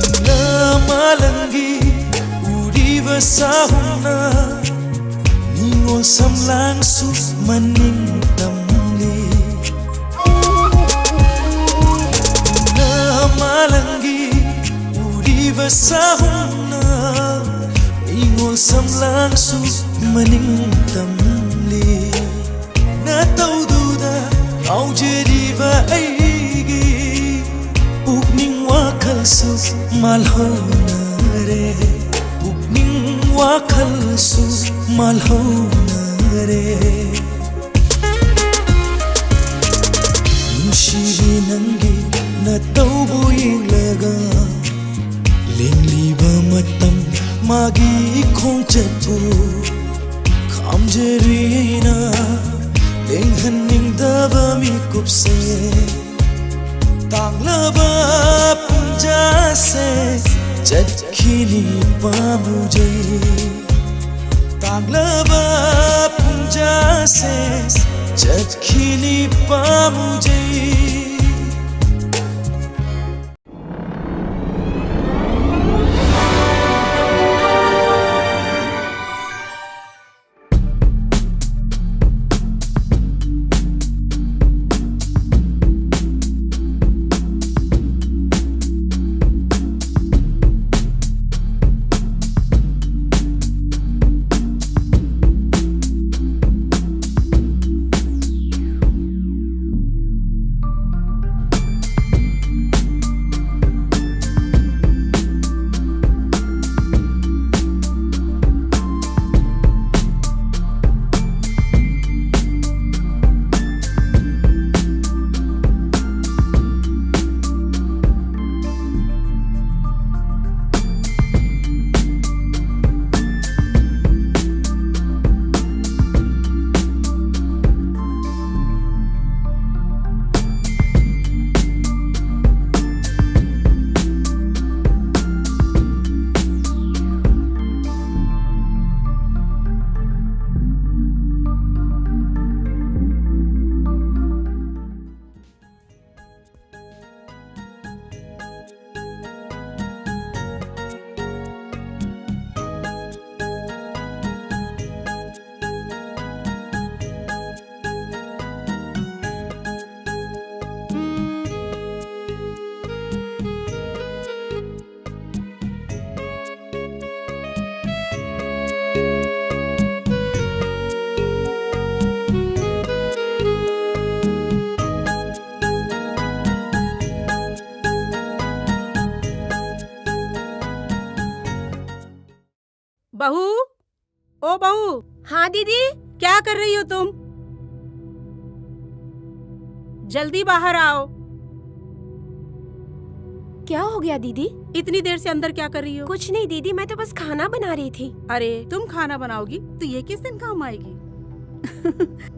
ꯅꯨꯡꯅ ꯃꯥꯂꯪꯒꯤ ꯎꯔꯤꯕ ꯁꯥꯍꯨꯝꯅ ꯅꯤꯉꯣꯜ ꯁꯝꯂꯥꯡꯁꯨ ꯃꯅꯤꯡ ꯇꯝꯂꯤ꯫ ꯅꯨꯡꯅ ꯃꯥꯂꯪꯒꯤ ꯎꯔꯤꯕ ꯁꯥꯍꯨꯝꯅ ꯅꯤꯉꯣꯜ ꯁꯝꯂꯥꯡꯁꯨ ꯃꯅꯤꯡ ꯇꯝꯂꯤ꯫ ꯅꯇꯧꯗꯨꯗ ꯉꯥꯎꯖꯔꯤꯕ ꯑꯩꯒꯤ ꯄꯨꯛꯅꯤꯡ ꯋꯥꯈꯜꯁꯨ ꯃꯥꯜꯍꯧꯅꯔꯦ, ꯄꯨꯛꯅꯤꯡ ꯋꯥꯈꯜꯁꯨ ꯃꯥꯜꯍꯧꯅꯔꯦ꯫ ꯅꯪꯒꯤ ꯅꯇꯧꯕꯨ ꯌꯦꯡꯂꯒ ꯂꯦꯡꯂꯤꯕ ꯃꯇꯝ ꯃꯥꯒꯤ ꯈꯣꯡꯆꯠꯄꯨ ꯈꯥꯝꯖꯔꯤꯅ ꯂꯦꯡꯍꯟꯅꯤꯡꯗꯕ ꯃꯤꯀꯨꯞꯁꯦ ꯇꯥꯡꯂꯕ ꯄꯨꯡꯖꯥꯁꯦ ꯆꯠꯈꯤꯅꯤ ꯄꯥꯝꯃꯨꯖꯩ ꯇꯥꯡꯂꯕ ꯄꯨꯡꯖꯥꯁꯦ ꯆꯠꯈꯤꯅꯤ ꯄꯥꯝꯃꯨꯖꯩ बहू, ओ बहू। हाँ दीदी। क्या कर रही हो तुम? जल्दी बाहर आओ। क्या हो गया दीदी? इतनी देर से अंदर क्या कर रही हो? कुछ नहीं दीदी, मैं तो बस खाना बना रही थी। अरे, तुम खाना बनाओगी तो ये किस दिन काम आएगी?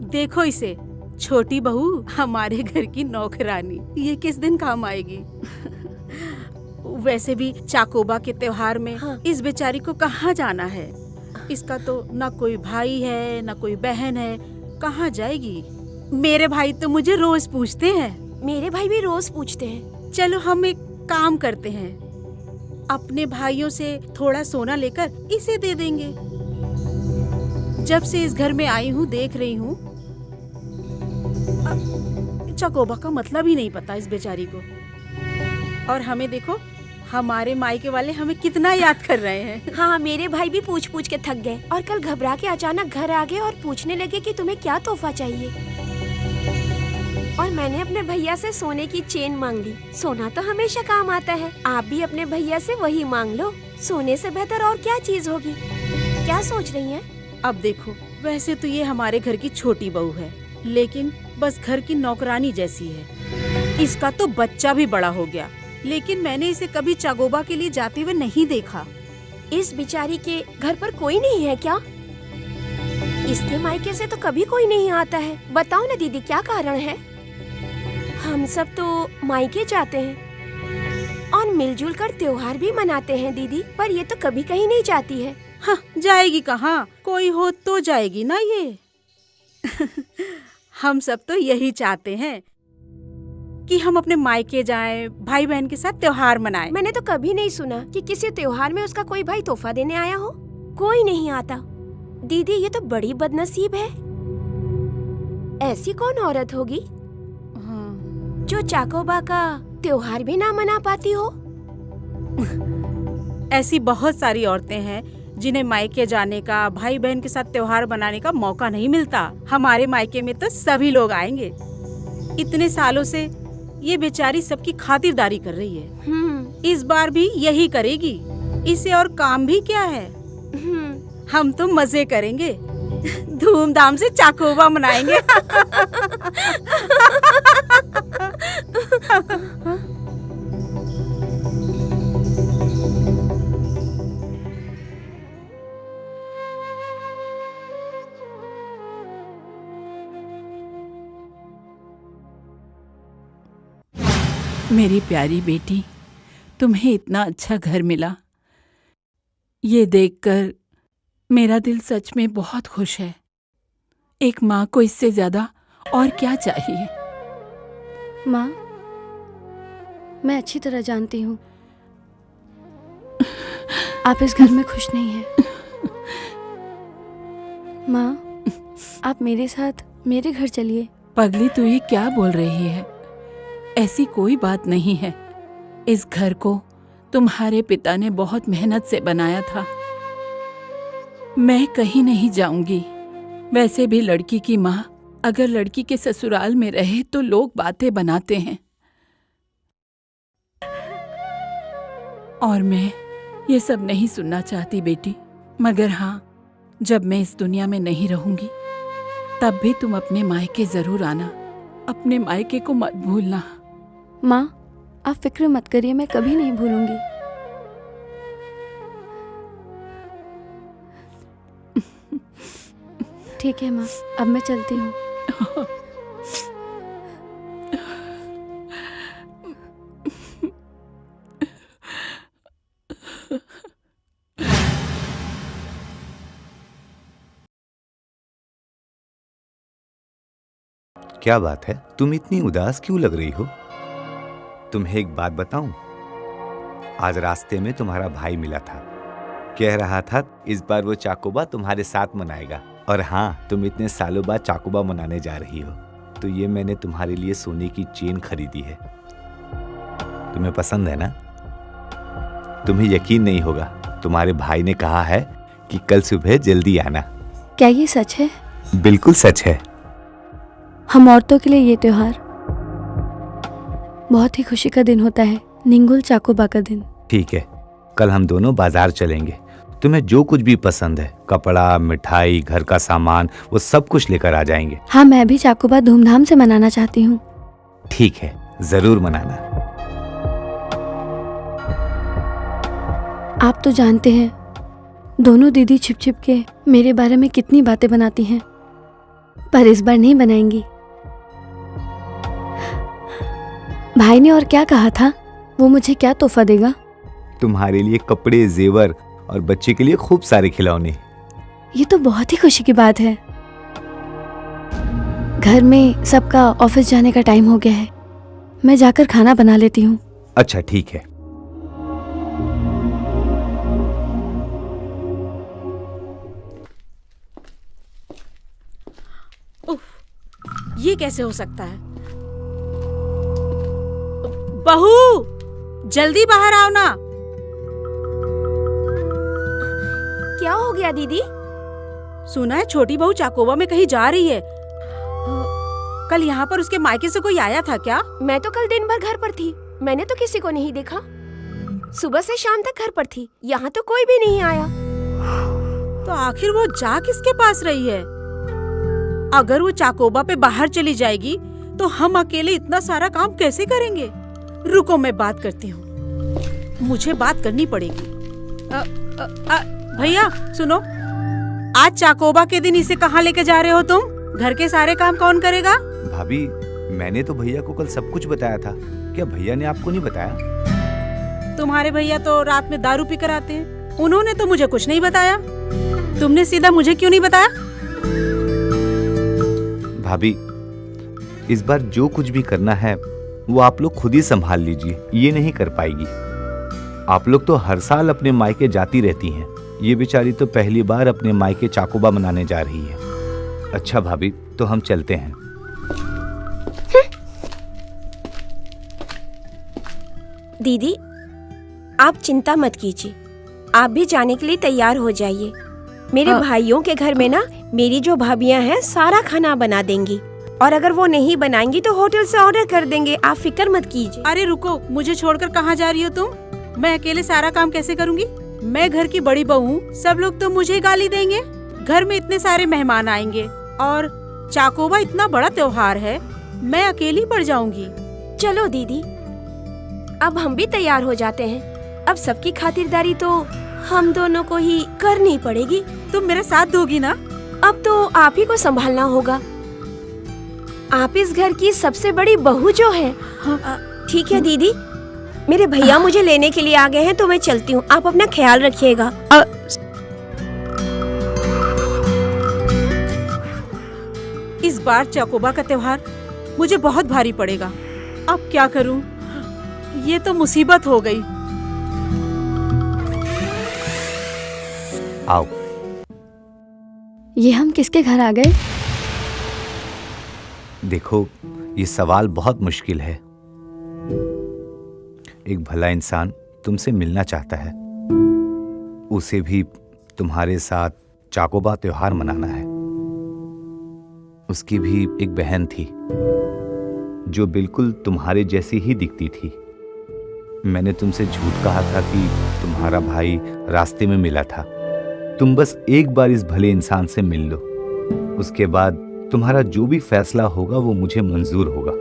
देखो इसे, छोटी बहू, हमारे घर की नौकरानी, ये किस दिन काम आएगी? वैसे भी चाकोबा के त्योहार में हाँ। इस बेचारी को कहाँ जाना है? इसका तो ना कोई भाई है, ना कोई बहन है, कहाँ जाएगी? मेरे भाई तो मुझे रोज पूछते हैं। मेरे भाई भी रोज पूछते हैं। चलो, हम एक काम करते हैं, अपने भाइयों से थोड़ा सोना लेकर इसे दे देंगे। जब से इस घर में आई हूँ, देख रही हूँ, अ, चकोबा का मतलब ही नहीं पता इस बेचारी को। और हमें देखो, हमारे मायके वाले हमें कितना याद कर रहे हैं। हाँ, मेरे भाई भी पूछ पूछ के थक गए और कल घबरा के अचानक घर आ गए और पूछने लगे कि तुम्हें क्या तोहफा चाहिए। और मैंने अपने भैया से सोने की चेन मांग ली। सोना तो हमेशा काम आता है, आप भी अपने भैया से वही मांग लो। सोने से बेहतर और क्या चीज होगी? क्या सोच रही हैं? अब देखो, वैसे तो ये हमारे घर की छोटी बहू है, लेकिन बस घर की नौकरानी जैसी है। इसका तो बच्चा भी बड़ा हो गया, लेकिन मैंने इसे कभी चाकोबा के लिए जाते हुए नहीं देखा। इस बेचारी के घर पर कोई नहीं है क्या? इसके मायके से तो कभी कोई नहीं आता है। बताओ ना दीदी, क्या कारण है? हम सब तो मायके जाते हैं और मिलजुल कर त्योहार भी मनाते हैं दीदी, पर ये तो कभी कहीं नहीं जाती है। हाँ, जाएगी कहाँ? कोई हो तो जाएगी ना ये। हम सब तो यही चाहते हैं कि हम अपने मायके जाएं, भाई बहन के साथ त्योहार मनाएं। मैंने तो कभी नहीं सुना कि किसी त्योहार में उसका कोई भाई तोहफा देने आया हो। कोई नहीं आता। दीदी, ये तो बड़ी बदनसीब है। ऐसी कौन औरत होगी हाँ। जो चाकोबा का त्योहार भी ना मना पाती हो? ऐसी बहुत सारी औरतें हैं जिन्हें मायके जाने का, भाई बहन के साथ त्योहार मनाने का मौका नहीं मिलता। हमारे मायके में तो सभी लोग आएंगे। इतने सालों से ये बेचारी सबकी खातिरदारी कर रही है, हम्म। इस बार भी यही करेगी। इसे और काम भी क्या है? हम्म। हम तो मजे करेंगे। धूमधाम से चाकोबा मनाएंगे। मेरी प्यारी बेटी, तुम्हें इतना अच्छा घर मिला। ये देखकर मेरा दिल सच में बहुत खुश है। एक माँ को इससे ज्यादा और क्या चाहिए? माँ, मैं अच्छी तरह जानती हूँ, आप इस घर में खुश नहीं हैं। माँ, आप मेरे साथ मेरे घर चलिए। पगली, तू ये क्या बोल रही है? ऐसी कोई बात नहीं है। इस घर को तुम्हारे पिता ने बहुत मेहनत से बनाया था। मैं कहीं नहीं जाऊंगी। वैसे भी लड़की की माँ अगर लड़की के ससुराल में रहे तो लोग बातें बनाते हैं। और मैं ये सब नहीं सुनना चाहती बेटी, मगर हाँ, जब मैं इस दुनिया में नहीं रहूंगी, तब भी तुम अपने मायके जरूर आना। अपने मायके को मत भूलना। माँ, आप फिक्र मत करिए, मैं कभी नहीं भूलूंगी। ठीक है माँ, अब मैं चलती हूँ। क्या बात है, तुम इतनी उदास क्यों लग रही हो? तुम्हें एक बात बताऊं, आज रास्ते में तुम्हारा भाई मिला था, कह रहा था इस बार वो चाकोबा तुम्हारे साथ मनाएगा। और हाँ, तुम इतने सालों बाद चाकोबा मनाने जा रही हो, तो ये मैंने तुम्हारे लिए सोने की चेन खरीदी है। तुम्हें पसंद है ना? तुम्हें यकीन नहीं होगा, तुम्हारे भाई ने कहा है कि कल सुबह जल्दी आना। क्या ये सच है? बिल्कुल सच है। हम औरतों के लिए ये त्योहार बहुत ही खुशी का दिन होता है, निंगुल चाकोबा का दिन। ठीक है, कल हम दोनों बाजार चलेंगे। तुम्हें जो कुछ भी पसंद है, कपड़ा, मिठाई, घर का सामान, वो सब कुछ लेकर आ जाएंगे। हाँ, मैं भी चाकोबा धूमधाम से मनाना चाहती हूँ। ठीक है, जरूर मनाना। आप तो जानते हैं, दोनों दीदी छिप छिप के मेरे बारे में कितनी बातें बनाती हैं, पर इस बार नहीं बनाएंगी। भाई ने और क्या कहा था, वो मुझे क्या तोहफा देगा? तुम्हारे लिए कपड़े, जेवर और बच्चे के लिए खूब सारे खिलौने। ये तो बहुत ही खुशी की बात है। घर में सबका ऑफिस जाने का टाइम हो गया है, मैं जाकर खाना बना लेती हूँ। अच्छा, ठीक है। उफ, ये कैसे हो सकता है? बहू, जल्दी बाहर आओ ना। क्या हो गया दीदी? सुना है छोटी बहू चाकोबा में कहीं जा रही है। कल यहाँ पर उसके मायके से कोई आया था क्या? मैं तो कल दिन भर घर पर थी, मैंने तो किसी को नहीं देखा। सुबह से शाम तक घर पर थी, यहाँ तो कोई भी नहीं आया। तो आखिर वो जा किसके पास रही है? अगर वो चाकोबा पे बाहर चली जाएगी तो हम अकेले इतना सारा काम कैसे करेंगे? रुको, मैं बात करती हूँ, मुझे बात करनी पड़ेगी। अ, अ, अ, भैया सुनो, आज चाकोबा के दिन इसे कहाँ लेके जा रहे हो तुम? घर के सारे काम कौन करेगा? भाभी, मैंने तो भैया को कल सब कुछ बताया था। क्या भैया ने आपको नहीं बताया? तुम्हारे भैया तो रात में दारू पीकर आते हैं, उन्होंने तो मुझे कुछ नहीं बताया। तुमने सीधा मुझे क्यों नहीं बताया? भाभी, इस बार जो कुछ भी करना है, वो आप लोग खुद ही संभाल लीजिए, ये नहीं कर पाएगी। आप लोग तो हर साल अपने मायके जाती रहती हैं, ये बेचारी तो पहली बार अपने मायके चाकोबा मनाने जा रही है। अच्छा भाभी, तो हम चलते हैं। दीदी, आप चिंता मत कीजिए, आप भी जाने के लिए तैयार हो जाइए। मेरे हाँ। भाइयों के घर में ना, मेरी जो भाभियां हैं, सारा खाना बना देंगी, और अगर वो नहीं बनाएंगी तो होटल से ऑर्डर कर देंगे। आप फिक्र मत कीजिए। अरे रुको, मुझे छोड़कर कहाँ जा रही हो तुम? मैं अकेले सारा काम कैसे करूंगी? मैं घर की बड़ी बहू हूँ, सब लोग तो मुझे गाली देंगे। घर में इतने सारे मेहमान आएंगे और चाकोबा इतना बड़ा त्योहार है, मैं अकेली पड़ जाऊंगी। चलो दीदी, अब हम भी तैयार हो जाते हैं। अब सबकी खातिरदारी तो हम दोनों को ही करनी पड़ेगी। तुम मेरा साथ दोगी ना? अब तो आप ही को संभालना होगा। आप इस घर की सबसे बड़ी बहू जो है। हाँ। अ, ठीक है दीदी, मेरे भैया मुझे लेने के लिए आ गए हैं, तो मैं चलती हूँ। आप अपना ख्याल रखिएगा। अ, इस बार चाकोबा का त्योहार मुझे बहुत भारी पड़ेगा। अब क्या करूं? ये तो मुसीबत हो गई। आओ। ये हम किसके घर आ गए? देखो, ये सवाल बहुत मुश्किल है। एक भला इंसान तुमसे मिलना चाहता है। उसे भी तुम्हारे साथ चाकोबा त्योहार मनाना है। उसकी भी एक बहन थी, जो बिल्कुल तुम्हारे जैसी ही दिखती थी। मैंने तुमसे झूठ कहा था कि तुम्हारा भाई रास्ते में मिला था। तुम बस एक बार इस भले इंसान से मिल लो, उसके बाद तुम्हारा जो भी फैसला होगा, वो मुझे मंजूर होगा।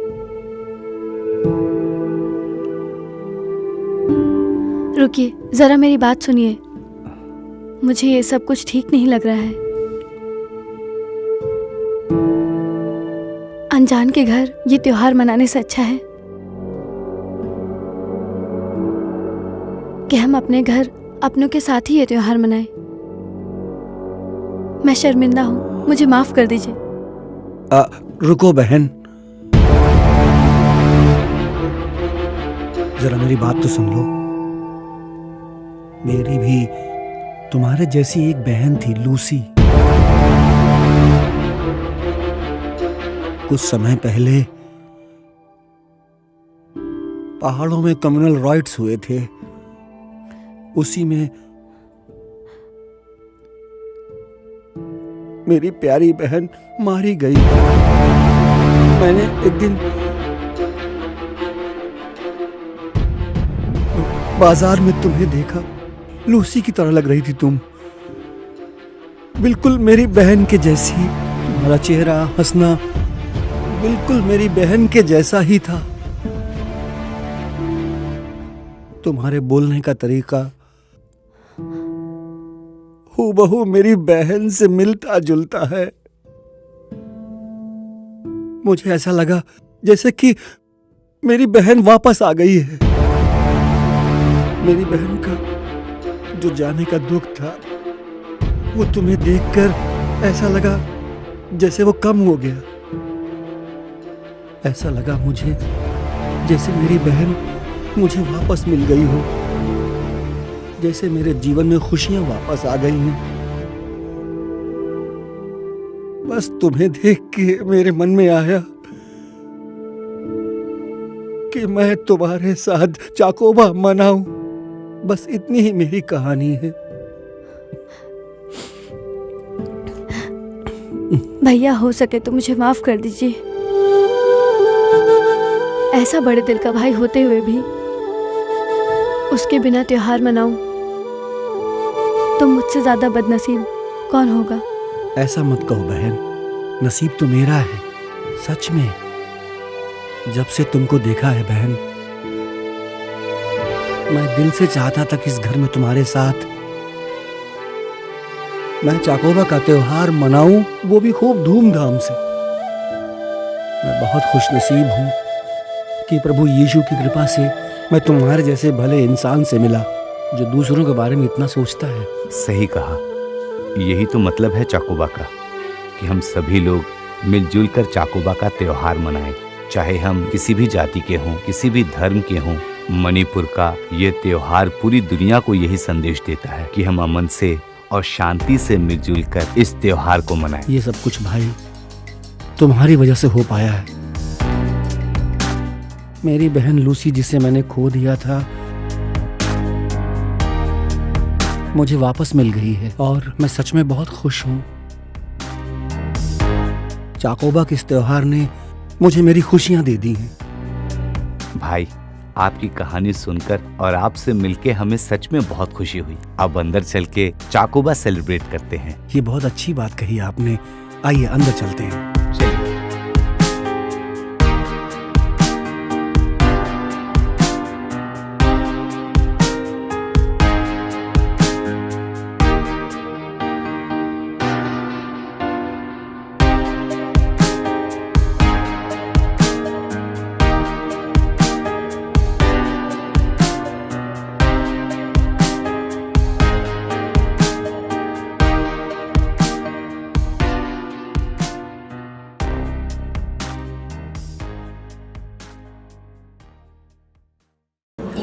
रुकिए, जरा मेरी बात सुनिए। मुझे ये सब कुछ ठीक नहीं लग रहा है। अनजान के घर ये त्योहार मनाने से अच्छा है कि हम अपने घर अपनों के साथ ही ये त्योहार मनाएं। मैं शर्मिंदा हूँ, मुझे माफ कर दीजिए। आ, रुको बहन, जरा मेरी बात तो सुन लो। मेरी भी तुम्हारे जैसी एक बहन थी, लूसी। कुछ समय पहले पहाड़ों में कम्युनल राइट्स हुए थे, उसी में मेरी प्यारी बहन मारी गई। मैंने एक दिन बाजार में तुम्हें देखा, लूसी की तरह लग रही थी तुम, बिल्कुल मेरी बहन के जैसी। तुम्हारा चेहरा, हंसना बिल्कुल मेरी बहन के जैसा ही था। तुम्हारे बोलने का तरीका हूबहू मेरी बहन से मिलता जुलता है। मुझे ऐसा लगा जैसे कि मेरी बहन वापस आ गई है। मेरी बहन का जो जाने का दुख था, वो तुम्हें देखकर ऐसा लगा जैसे वो कम हो गया। ऐसा लगा मुझे जैसे मेरी बहन मुझे वापस मिल गई हो, जैसे मेरे जीवन में खुशियां वापस आ गई हैं। बस तुम्हें देख के मेरे मन में आया कि मैं तुम्हारे साथ चाकोबा मनाऊं। बस इतनी ही मेरी कहानी है। भैया, हो सके तो मुझे माफ कर दीजिए। ऐसा बड़े दिल का भाई होते हुए भी उसके बिना त्योहार मनाऊं तो मुझसे ज्यादा बदनसीब कौन होगा? ऐसा मत कहो बहन, नसीब तो मेरा है सच में। जब से तुमको देखा है बहन, मैं दिल से चाहता था कि इस घर में तुम्हारे साथ मैं चाकोबा का त्योहार मनाऊं, वो भी खूब धूमधाम से। मैं बहुत खुशनसीब हूं कि प्रभु यीशु की कृपा से मैं तुम्हारे जैसे भले इंसान से मिला जो दूसरों के बारे में इतना सोचता है। सही कहा। यही तो मतलब है चाकोबा का, कि हम सभी लोग मिलजुल कर चाकोबा का त्योहार मनाएं। चाहे हम किसी भी जाति के हों, किसी भी धर्म के हों, मणिपुर का ये त्योहार पूरी दुनिया को यही संदेश देता है कि हम अमन से और शांति से मिलजुल कर इस त्योहार को मनाएं। ये सब कुछ भाई तुम्हारी वजह से हो पाया है। मेरी बहन लूसी, जिसे मैंने खो दिया था, मुझे वापस मिल गई है और मैं सच में बहुत खुश हूँ। चाकोबा के इस त्योहार ने मुझे मेरी खुशियां दे दी हैं। भाई, आपकी कहानी सुनकर और आपसे मिलके हमें सच में बहुत खुशी हुई। अब अंदर चल के चाकोबा सेलिब्रेट करते हैं। ये बहुत अच्छी बात कही आपने। आइए, अंदर चलते हैं। चलिए।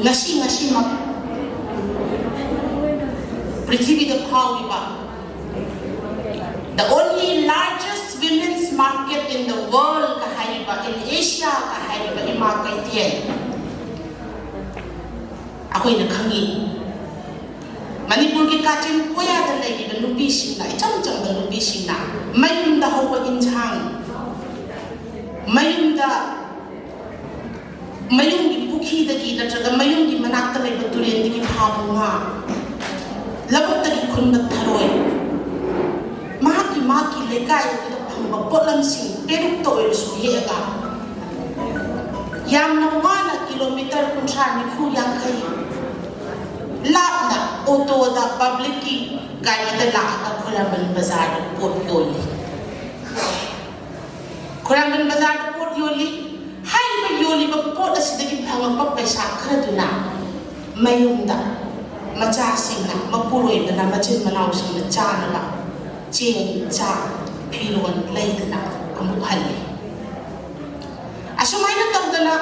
ꯉꯁꯤ ꯉꯁꯤꯃꯛ ꯄ꯭ꯔꯤꯊꯤꯕꯤꯗ ꯐꯥꯎꯔꯤꯕ the only largest women's market in the world ꯀ ꯍꯥꯏꯔꯤꯕ, in Asia ꯀ ꯍꯥꯏꯔꯤꯕ ꯏꯃꯥ ꯀꯩꯊꯦꯜ ꯑꯩꯈꯣꯏꯅ ꯈꯪꯉꯤ꯫ ꯃꯅꯤꯄꯨꯔꯒꯤ ꯀꯥꯆꯤꯟ ꯀꯣꯌꯥꯗ ꯂꯩꯔꯤꯕ ꯅꯨꯄꯤꯁꯤꯡꯅ, ꯏꯆꯝ ꯆꯝꯕ ꯅꯨꯄꯤꯁꯤꯡꯅ ꯃꯌꯨꯝꯗ ꯍꯧꯕ ꯏꯟꯁꯥꯡ, ꯃꯌꯨꯝꯗ, ꯃꯌꯨꯝꯒꯤ ꯄꯨꯈ꯭ꯔꯤꯗꯒꯤ ꯅꯠꯇ꯭ꯔꯒ ꯃꯌꯨꯝꯒꯤ ꯃꯅꯥꯛꯇ ꯂꯩꯕ ꯇꯨꯔꯦꯟꯗꯒꯤ ꯐꯥꯕ ꯉꯥ, ꯂꯧꯕꯨꯛꯇꯒꯤ ꯈꯨꯟꯕ ꯊꯔꯣꯏ, ꯃꯍꯥꯛꯀꯤ, ꯃꯍꯥꯛꯀꯤ ꯂꯩꯀꯥꯏ ꯑꯗꯨꯗ ꯐꯪꯕ ꯄꯣꯠꯂꯝꯁꯤꯡ ꯄꯦꯔꯨꯛꯇ ꯑꯣꯏꯔꯁꯨ ꯍꯦꯛꯑꯒ, ꯌꯥꯝꯅ ꯋꯥꯅ ꯀꯤꯂꯣꯃꯤꯇꯔ ꯀꯨꯟꯊ꯭ꯔꯥ, ꯅꯤꯐꯨ, ꯌꯥꯡꯈꯩ ꯂꯥꯞꯅ ꯑꯣꯇꯣꯗ, ꯄꯕ꯭ꯂꯤꯛꯀꯤ ꯒꯥꯔꯤꯗ ꯂꯥꯛꯑꯒ ꯈꯨꯔꯥꯝꯕꯟ ꯕꯖꯥꯔꯗ ꯄꯣꯠ ꯌꯣꯜꯂꯤ꯫ ꯈꯨꯔꯥꯝꯕꯟ ꯕꯖꯥꯔꯗ ꯄꯣꯠ ꯌꯣꯜꯂꯤ꯫ ꯍꯥꯏꯔꯤꯕ ꯌꯣꯜꯂꯤꯕ ꯄꯣꯠ ꯑꯁꯤꯗꯒꯤ ꯐꯪꯉꯛꯄ ꯄꯩꯁꯥ ꯈꯔꯗꯨꯅ ꯃꯌꯨꯝꯗ ꯃꯆꯥꯁꯤꯡꯅ, ꯃꯄꯨꯔꯣꯏꯕꯅ, ꯃꯆꯤꯟ ꯃꯅꯥꯎꯁꯤꯡꯅ ꯆꯥꯅꯕ ꯆꯦꯡ, ꯆꯥꯛ, ꯐꯤꯔꯣꯜ ꯂꯩꯗꯅ ꯑꯃꯨꯛ ꯍꯜꯂꯤ꯫ ꯑꯁꯨꯃꯥꯏꯅ ꯇꯧꯗꯅ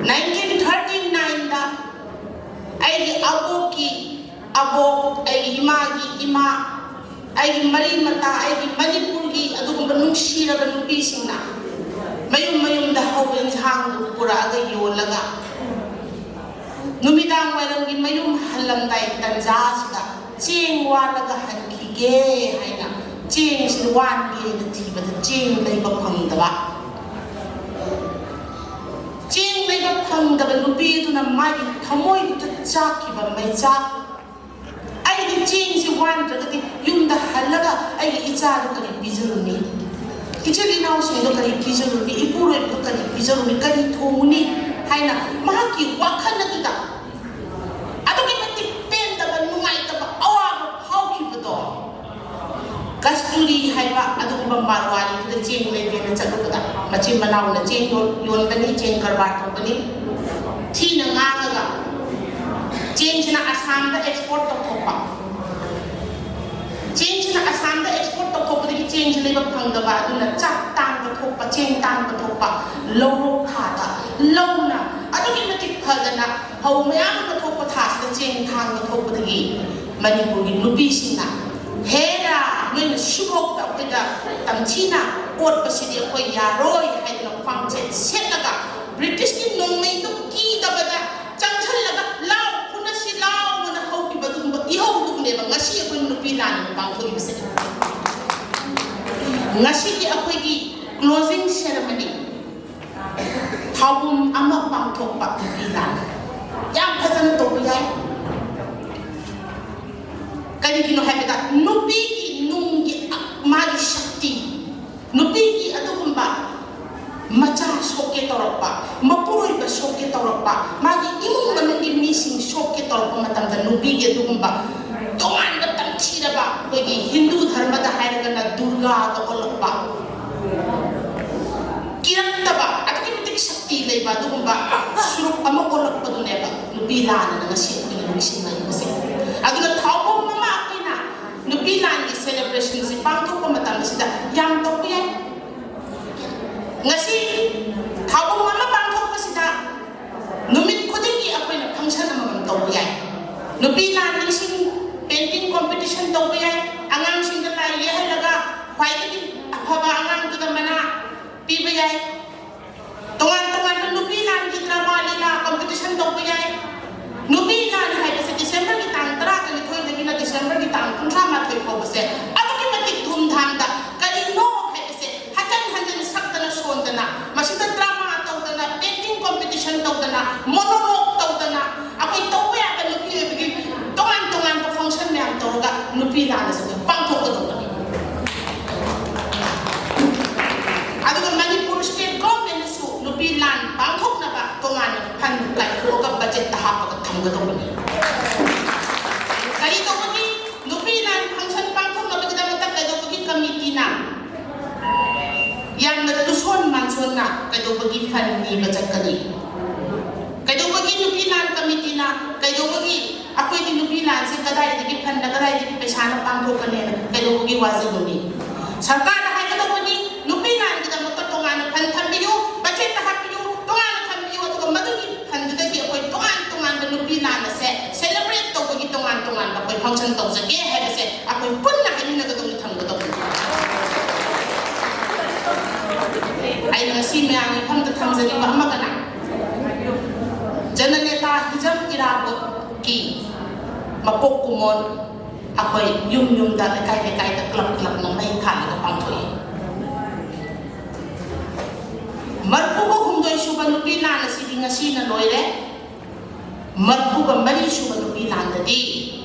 nineteen thirty nineꯗ ꯑꯩꯒꯤ ꯑꯕꯣꯛꯀꯤ ꯑꯕꯣꯛ, ꯑꯩꯒꯤ ꯏꯃꯥꯒꯤ ꯏꯃꯥ, ꯑꯩꯒꯤ ꯃꯔꯤ ꯃꯇꯥ, ꯑꯩꯒꯤ ꯃꯅꯤꯄꯨꯔꯒꯤ ꯑꯗꯨꯒꯨꯝꯕ ꯅꯨꯡꯁꯤꯔꯕ ꯅꯨꯄꯤꯁꯤꯡꯅ ꯃꯌꯨꯝ ꯃꯌꯨꯝꯗ ꯍꯧꯕ ꯏꯟꯁꯥꯡꯗꯨ ꯄꯨꯔꯛꯑꯒ ꯌꯣꯜꯂꯒ, ꯅꯨꯃꯤꯗꯥꯡ ꯋꯥꯏꯔꯝꯒꯤ ꯃꯌꯨꯝ ꯍꯜꯂꯝꯗꯥꯏ ꯇꯟꯖꯥꯁꯤꯗ ꯆꯦꯡ ꯋꯥꯜꯂꯒ ꯍꯟꯈꯤꯒꯦ ꯍꯥꯏꯅ ꯆꯦꯡꯁꯤ ꯋꯥꯟꯒꯦꯅ ꯊꯤꯕꯗ ꯆꯦꯡ ꯂꯩꯕ ꯐꯪꯗꯕ꯫ ꯆꯦꯡ ꯂꯩꯕ ꯐꯪꯗꯕ ꯅꯨꯄꯤ ꯑꯗꯨꯅ ꯃꯥꯒꯤ ꯊꯃꯣꯏꯗꯨꯗ ꯆꯥꯛꯈꯤꯕ ꯃꯩꯆꯥꯛ, "ꯑꯩꯗꯤ ꯆꯦꯡꯁꯤ ꯋꯥꯟꯗ꯭ꯔꯒꯗꯤ ꯌꯨꯝꯗ ꯍꯜꯂꯒ ꯑꯩꯒꯤ ꯏꯆꯥꯗꯨ ꯀꯔꯤ ꯄꯤꯖꯔꯨꯅꯤ? ꯏꯆꯤꯜ ꯏꯅꯥꯎꯁꯤꯡꯗꯣ ꯀꯔꯤ ꯄꯤꯖꯔꯨꯅꯤ? ꯏꯄꯨꯔꯣꯏꯕꯗꯣ ꯀꯔꯤ ꯄꯤꯖꯔꯨꯅꯤ? ꯀꯔꯤ ꯊꯣꯡꯉꯨꯅꯤ?" ꯍꯥꯏꯅ ꯃꯍꯥꯛꯀꯤ ꯋꯥꯈꯜ ꯑꯗꯨꯗ ꯑꯗꯨꯛꯀꯤ ꯃꯇꯤꯛ ꯄꯦꯟꯗꯕ, ꯅꯨꯡꯉꯥꯏꯇꯕ, ꯑꯋꯥꯕ ꯐꯥꯎꯈꯤꯕꯗꯣ, ꯀꯁꯇꯨꯔꯤ ꯍꯥꯏꯕ ꯑꯗꯨꯒꯨꯝꯕ ꯃꯥꯔꯋꯥꯔꯤꯗꯨꯗ ꯆꯦꯡ ꯂꯩꯒꯦꯅ ꯆꯠꯂꯨꯕꯗ, ꯃꯆꯤꯟ ꯃꯅꯥꯎꯅ ꯆꯦꯡ ꯌꯣꯟ-, ꯌꯣꯟꯕꯅꯤ, ꯆꯦꯡ ꯀꯔꯕꯥꯔ ꯇꯧꯕꯅꯤ, ꯊꯤꯅ ꯉꯥꯡꯉꯒ ꯆꯦꯡꯁꯤꯅ ꯑꯁꯥꯝꯗ ꯑꯦꯛꯁꯄꯣꯔꯠ ꯇꯧꯊꯣꯛꯄ꯫ ꯆꯦꯡꯁꯤꯅ ꯑꯁꯥꯝꯗ ꯑꯦꯛꯁꯄꯣꯔꯠ ꯇꯧꯊꯣꯛꯄꯗꯒꯤ ꯆꯦꯡꯁꯤ ꯂꯩꯕ ꯐꯪꯗꯕ, ꯑꯗꯨꯅ ꯆꯥꯛ ꯇꯥꯡꯕ ꯊꯣꯛꯄ, ꯆꯦꯡ ꯇꯥꯡꯕ ꯊꯣꯛꯄ, ꯂꯧꯔꯣꯛ ꯊꯥꯗ ꯂꯧꯅ ꯑꯗꯨꯛꯀꯤ ꯃꯇꯤꯛ ꯐꯗꯅ ꯐꯧ ꯃꯌꯥꯝ ꯑꯃ ꯊꯣꯛꯄ ꯊꯥꯁꯤꯗ ꯆꯦꯡ ꯊꯥꯡꯕ ꯊꯣꯛꯄꯗꯒꯤ ꯃꯅꯤꯄꯨꯔꯒꯤ ꯅꯨꯄꯤꯁꯤꯡꯅ, "ꯍꯦꯔꯥ, ꯅꯣꯏꯅ ꯁꯤꯐꯥꯎꯗ ꯑꯩꯈꯣꯏꯗ ꯇꯝꯊꯤꯅ ꯑꯣꯠꯄꯁꯤꯗꯤ ꯑꯩꯈꯣꯏ ꯌꯥꯔꯣꯏ" ꯍꯥꯏꯗꯅ ꯈ꯭ꯋꯥꯡꯆꯦꯠ ꯁꯦꯠꯂꯒ ꯕ꯭ꯔꯤꯇꯤꯁꯀꯤ ꯅꯣꯡꯃꯩꯗꯨ ꯀꯤꯗꯕꯗ ꯆꯪꯁꯜꯂꯒ "ꯂꯥꯎ, ꯐꯨꯅꯁꯤ ꯂꯥꯎ" ꯑꯅ ꯍꯧꯈꯤꯕ ꯑꯗꯨꯒꯨꯝꯕ ꯏꯍꯧꯗꯨꯕꯨꯅꯦꯕ ꯉꯁꯤ ꯑꯩꯈꯣꯏ ꯅꯨꯄꯤ ꯂꯥꯟ ꯄꯥꯡꯊꯣꯛꯏꯕꯁꯦ꯫ ꯉꯁꯤꯗꯤ ꯑꯩꯈꯣꯏꯒꯤ closing ceremony, ꯊꯧꯕꯨꯝ ꯑꯃ ꯄꯥꯡꯊꯣꯛꯄ ꯅꯨꯄꯤ ꯂꯥꯟ ꯌꯥꯝ ꯐꯖꯅ ꯇꯧꯕ ꯌꯥꯏ꯫ ꯀꯔꯤꯒꯤꯅꯣ ꯍꯥꯏꯕꯗ ꯅꯨꯄꯤꯒꯤ ꯅꯨꯡꯒꯤ ꯃꯥꯒꯤ ꯁꯛꯇꯤ, ꯅꯨꯄꯤꯒꯤ ꯑꯗꯨꯒꯨꯝꯕ ꯃꯆꯥ ꯁꯣꯛꯀꯦ ꯇꯧꯔꯛꯄ, ꯃꯄꯨꯔꯣꯏꯕ ꯁꯣꯛꯀꯦ ꯇꯧꯔꯛꯄ, ꯃꯥꯒꯤ ꯏꯃꯨꯡ ꯃꯅꯨꯡꯒꯤ ꯃꯤꯁꯤꯡ ꯁꯣꯛꯀꯦ ꯇꯧꯔꯛꯄ ꯃꯇꯝꯗ ꯅꯨꯄꯤꯒꯤ ꯑꯗꯨꯒꯨꯝꯕ ꯇꯣꯉꯥꯟꯕ ꯇꯝꯊꯤꯔꯕ, ꯑꯩꯈꯣꯏꯒꯤ ꯍꯤꯟꯗꯨ ꯙꯔꯃꯗ ꯍꯥꯏꯔꯒꯅ ꯗꯨꯔꯒꯥꯒ ꯑꯣꯜꯂꯛꯄ, ꯀꯤꯔꯛꯇꯕ, ꯑꯗꯨꯛꯀꯤ ꯃꯇꯤꯛ ꯁꯛꯇꯤ ꯂꯩꯕ ꯑꯗꯨꯒꯨꯝꯕ ꯁꯨꯔꯨꯞ ꯑꯃ ꯑꯣꯜꯂꯛꯄꯗꯨꯅꯦꯕ ꯅꯨꯄꯤ ꯂꯥꯟꯅ ꯉꯁꯤ ꯑꯩꯈꯣꯏꯅ ꯅꯤꯡꯁꯤꯡꯅꯔꯤꯕꯁꯦ꯫ ꯑꯗꯨꯅ ꯊꯧꯕꯨꯝ ꯑꯃ ꯑꯩꯈꯣꯏꯅ ꯅꯨꯄꯤ ꯂꯥꯟꯒꯤ celebrationꯁꯤ ꯄꯥꯡꯊꯣꯛꯄ ꯃꯇꯝꯁꯤꯗ ꯌꯥꯝ ꯇꯧꯕ ꯌꯥꯏ꯫ ꯉꯁꯤ ꯊꯧꯕꯨꯝ ꯑꯃ ꯄꯥꯡꯊꯣꯛꯄꯁꯤꯗ ꯅꯨꯃꯤꯠ ꯈꯨꯗꯤꯡꯒꯤ ꯑꯩꯈꯣꯏꯅ function ꯑꯃꯃꯝ ꯇꯧꯕ ꯌꯥꯏ꯫ ꯅꯨꯄꯤ ꯂꯥꯟ ꯅꯤꯡꯁꯤꯡ painting competition ꯇꯧꯕ ꯌꯥꯏ꯫ ꯑꯉꯥꯡꯁꯤꯡꯗ ꯂꯥꯏ ꯌꯦꯛꯍꯜꯂꯒ ꯈ꯭ꯋꯥꯏꯗꯒꯤ ꯑꯐꯕ ꯑꯉꯥꯡꯗꯨꯗ ꯃꯅꯥ ꯄꯤꯕ ꯌꯥꯏ꯫ ꯇꯣꯉꯥꯟ ꯇꯣꯉꯥꯟꯕ ꯅꯨꯄꯤ ꯂꯥꯟꯒꯤ drama ꯂꯤꯂꯥ competition ꯇꯧꯕ ꯌꯥꯏ꯫ ꯅꯨꯄꯤ ꯂꯥꯟ ꯍꯥꯏꯕꯁꯦ Decemberꯒꯤ ꯇꯥꯡ ꯇꯔꯥꯒ ꯅꯤꯊꯣꯏꯗꯒꯤꯅ Decemberꯒꯤ ꯇꯥꯡ ꯀꯨꯟꯊ꯭ꯔꯥ ꯃꯥꯊꯣꯏ ꯐꯥꯎꯕꯁꯦ ꯑꯗꯨꯛꯀꯤ ꯃꯇꯤꯛ ꯙꯨꯝꯙꯥꯝꯗ, ꯀꯔꯤꯅꯣ ꯍꯥꯏꯕꯁꯦ ꯍꯟꯖꯟ ꯍꯟꯖꯟ ꯁꯛꯇꯅ ꯁꯣꯟꯗꯅ, ꯃꯁꯤꯗ drama ꯇꯧꯗꯅ, painting competition ꯄꯥꯡꯊꯣꯛꯀꯗꯧꯕꯅꯤ꯫ ꯑꯗꯨꯒ ꯃꯅꯤꯄꯨꯔ state government ꯅꯁꯨ ꯅꯨꯄꯤ ꯂꯥꯟ ꯄꯥꯡꯊꯣꯛꯅꯕ ꯇꯣꯉꯥꯟꯅ fund ꯀꯥꯏꯊꯣꯛꯑꯒ budget ꯇ ꯍꯥꯞꯄꯒ ꯊꯝꯒꯗꯧꯕꯅꯤ꯫ ꯀꯔꯤ ꯇꯧꯕꯒꯤ? ꯅꯨꯄꯤ ꯂꯥꯟ function ꯄꯥꯡꯊꯣꯛꯅꯕꯒꯤꯗꯃꯛꯇ ꯀꯩꯗꯧꯕꯒꯤ committee ꯅ ꯌꯥꯝꯅ ꯇꯨꯁꯣꯟ ꯃꯥꯟꯁꯣꯟꯅ ꯀꯩꯗꯧꯕꯒꯤ fund ꯅꯤꯕ ꯆꯠꯀꯅꯤ? ꯀꯩꯗꯧꯕꯒꯤ ꯅꯨꯄꯤ ꯂꯥꯟ committee ꯅ, ꯀꯩꯗꯧꯕꯒꯤ ꯑꯩꯈꯣꯏꯒꯤ ꯅꯨꯄꯤ ꯂꯥꯟꯁꯦ ꯀꯗꯥꯏꯗꯒꯤ fund ꯅ, ꯀꯗꯥꯏꯗꯒꯤ ꯄꯩꯁꯥꯅ ꯄꯥꯡꯊꯣꯛꯀꯅꯤꯅ ꯀꯩꯗꯧꯕꯒꯤ ꯋꯥꯖꯔꯨꯅꯤ? ꯁꯔꯀꯥꯔꯅ ꯍꯥꯏꯒꯗꯧꯕꯅꯤ, ꯅꯨꯄꯤ ꯂꯥꯟꯒꯤꯗꯃꯛꯇ ꯇꯣꯉꯥꯟꯅ fund ꯊꯝꯕꯤꯌꯨ, budget ꯇ ꯍꯥꯞꯄꯤꯌꯨ, ꯇꯣꯉꯥꯟꯅ ꯊꯝꯕꯤꯌꯨ, ꯑꯗꯨꯒ ꯃꯗꯨꯒꯤ fund ꯗꯨꯗꯒꯤ ꯑꯩꯈꯣꯏ ꯇꯣꯉꯥꯟ ꯇꯣꯉꯥꯟꯕ ꯅꯨꯄꯤ ꯂꯥꯟ ꯑꯁꯦ celebrate ꯇꯧꯕꯒꯤ ꯇꯣꯉꯥꯟ ꯇꯣꯉꯥꯟꯕ ꯑꯩꯈꯣꯏ function ꯇꯧꯖꯒꯦ ꯍꯥꯏꯕꯁꯦ ꯑꯩꯈꯣꯏ ꯄꯨꯟꯅ ꯍꯥꯏꯃꯤꯟꯅꯒꯗꯧꯅꯤ, ꯊꯝꯒꯗꯧꯅꯤ꯫ ꯑꯩꯅ ꯉꯁꯤ ꯃꯌꯥꯝꯒꯤ ꯏꯐꯝꯗ ꯊꯝꯖꯅꯤꯡꯕ ꯑꯃꯒꯅ, ꯖꯅꯅꯦꯇꯥ ꯍꯤꯖꯝ ꯏꯔꯥꯕꯣꯠꯀꯤ ꯃꯄꯣꯛ ꯀꯨꯝꯑꯣꯟ ꯑꯩꯈꯣꯏ ꯌꯨꯝ ꯌꯨꯝꯗ, ꯂꯩꯀꯥꯏ ꯂꯩꯀꯥꯏꯗ, club club ꯅ ꯃꯩ ꯊꯥꯜꯂꯒ ꯄꯥꯡꯊꯣꯛꯏ꯫ ꯃꯔꯐꯨꯒ ꯍꯨꯝꯗꯣꯏ ꯁꯨꯕ ꯅꯨꯄꯤ ꯂꯥꯟ ꯑꯁꯤꯗꯤ ꯉꯁꯤꯅ ꯂꯣꯏꯔꯦ꯫ ꯃꯔꯐꯨꯒ ꯃꯔꯤ ꯁꯨꯕ ꯅꯨꯄꯤ ꯂꯥꯟꯗꯗꯤ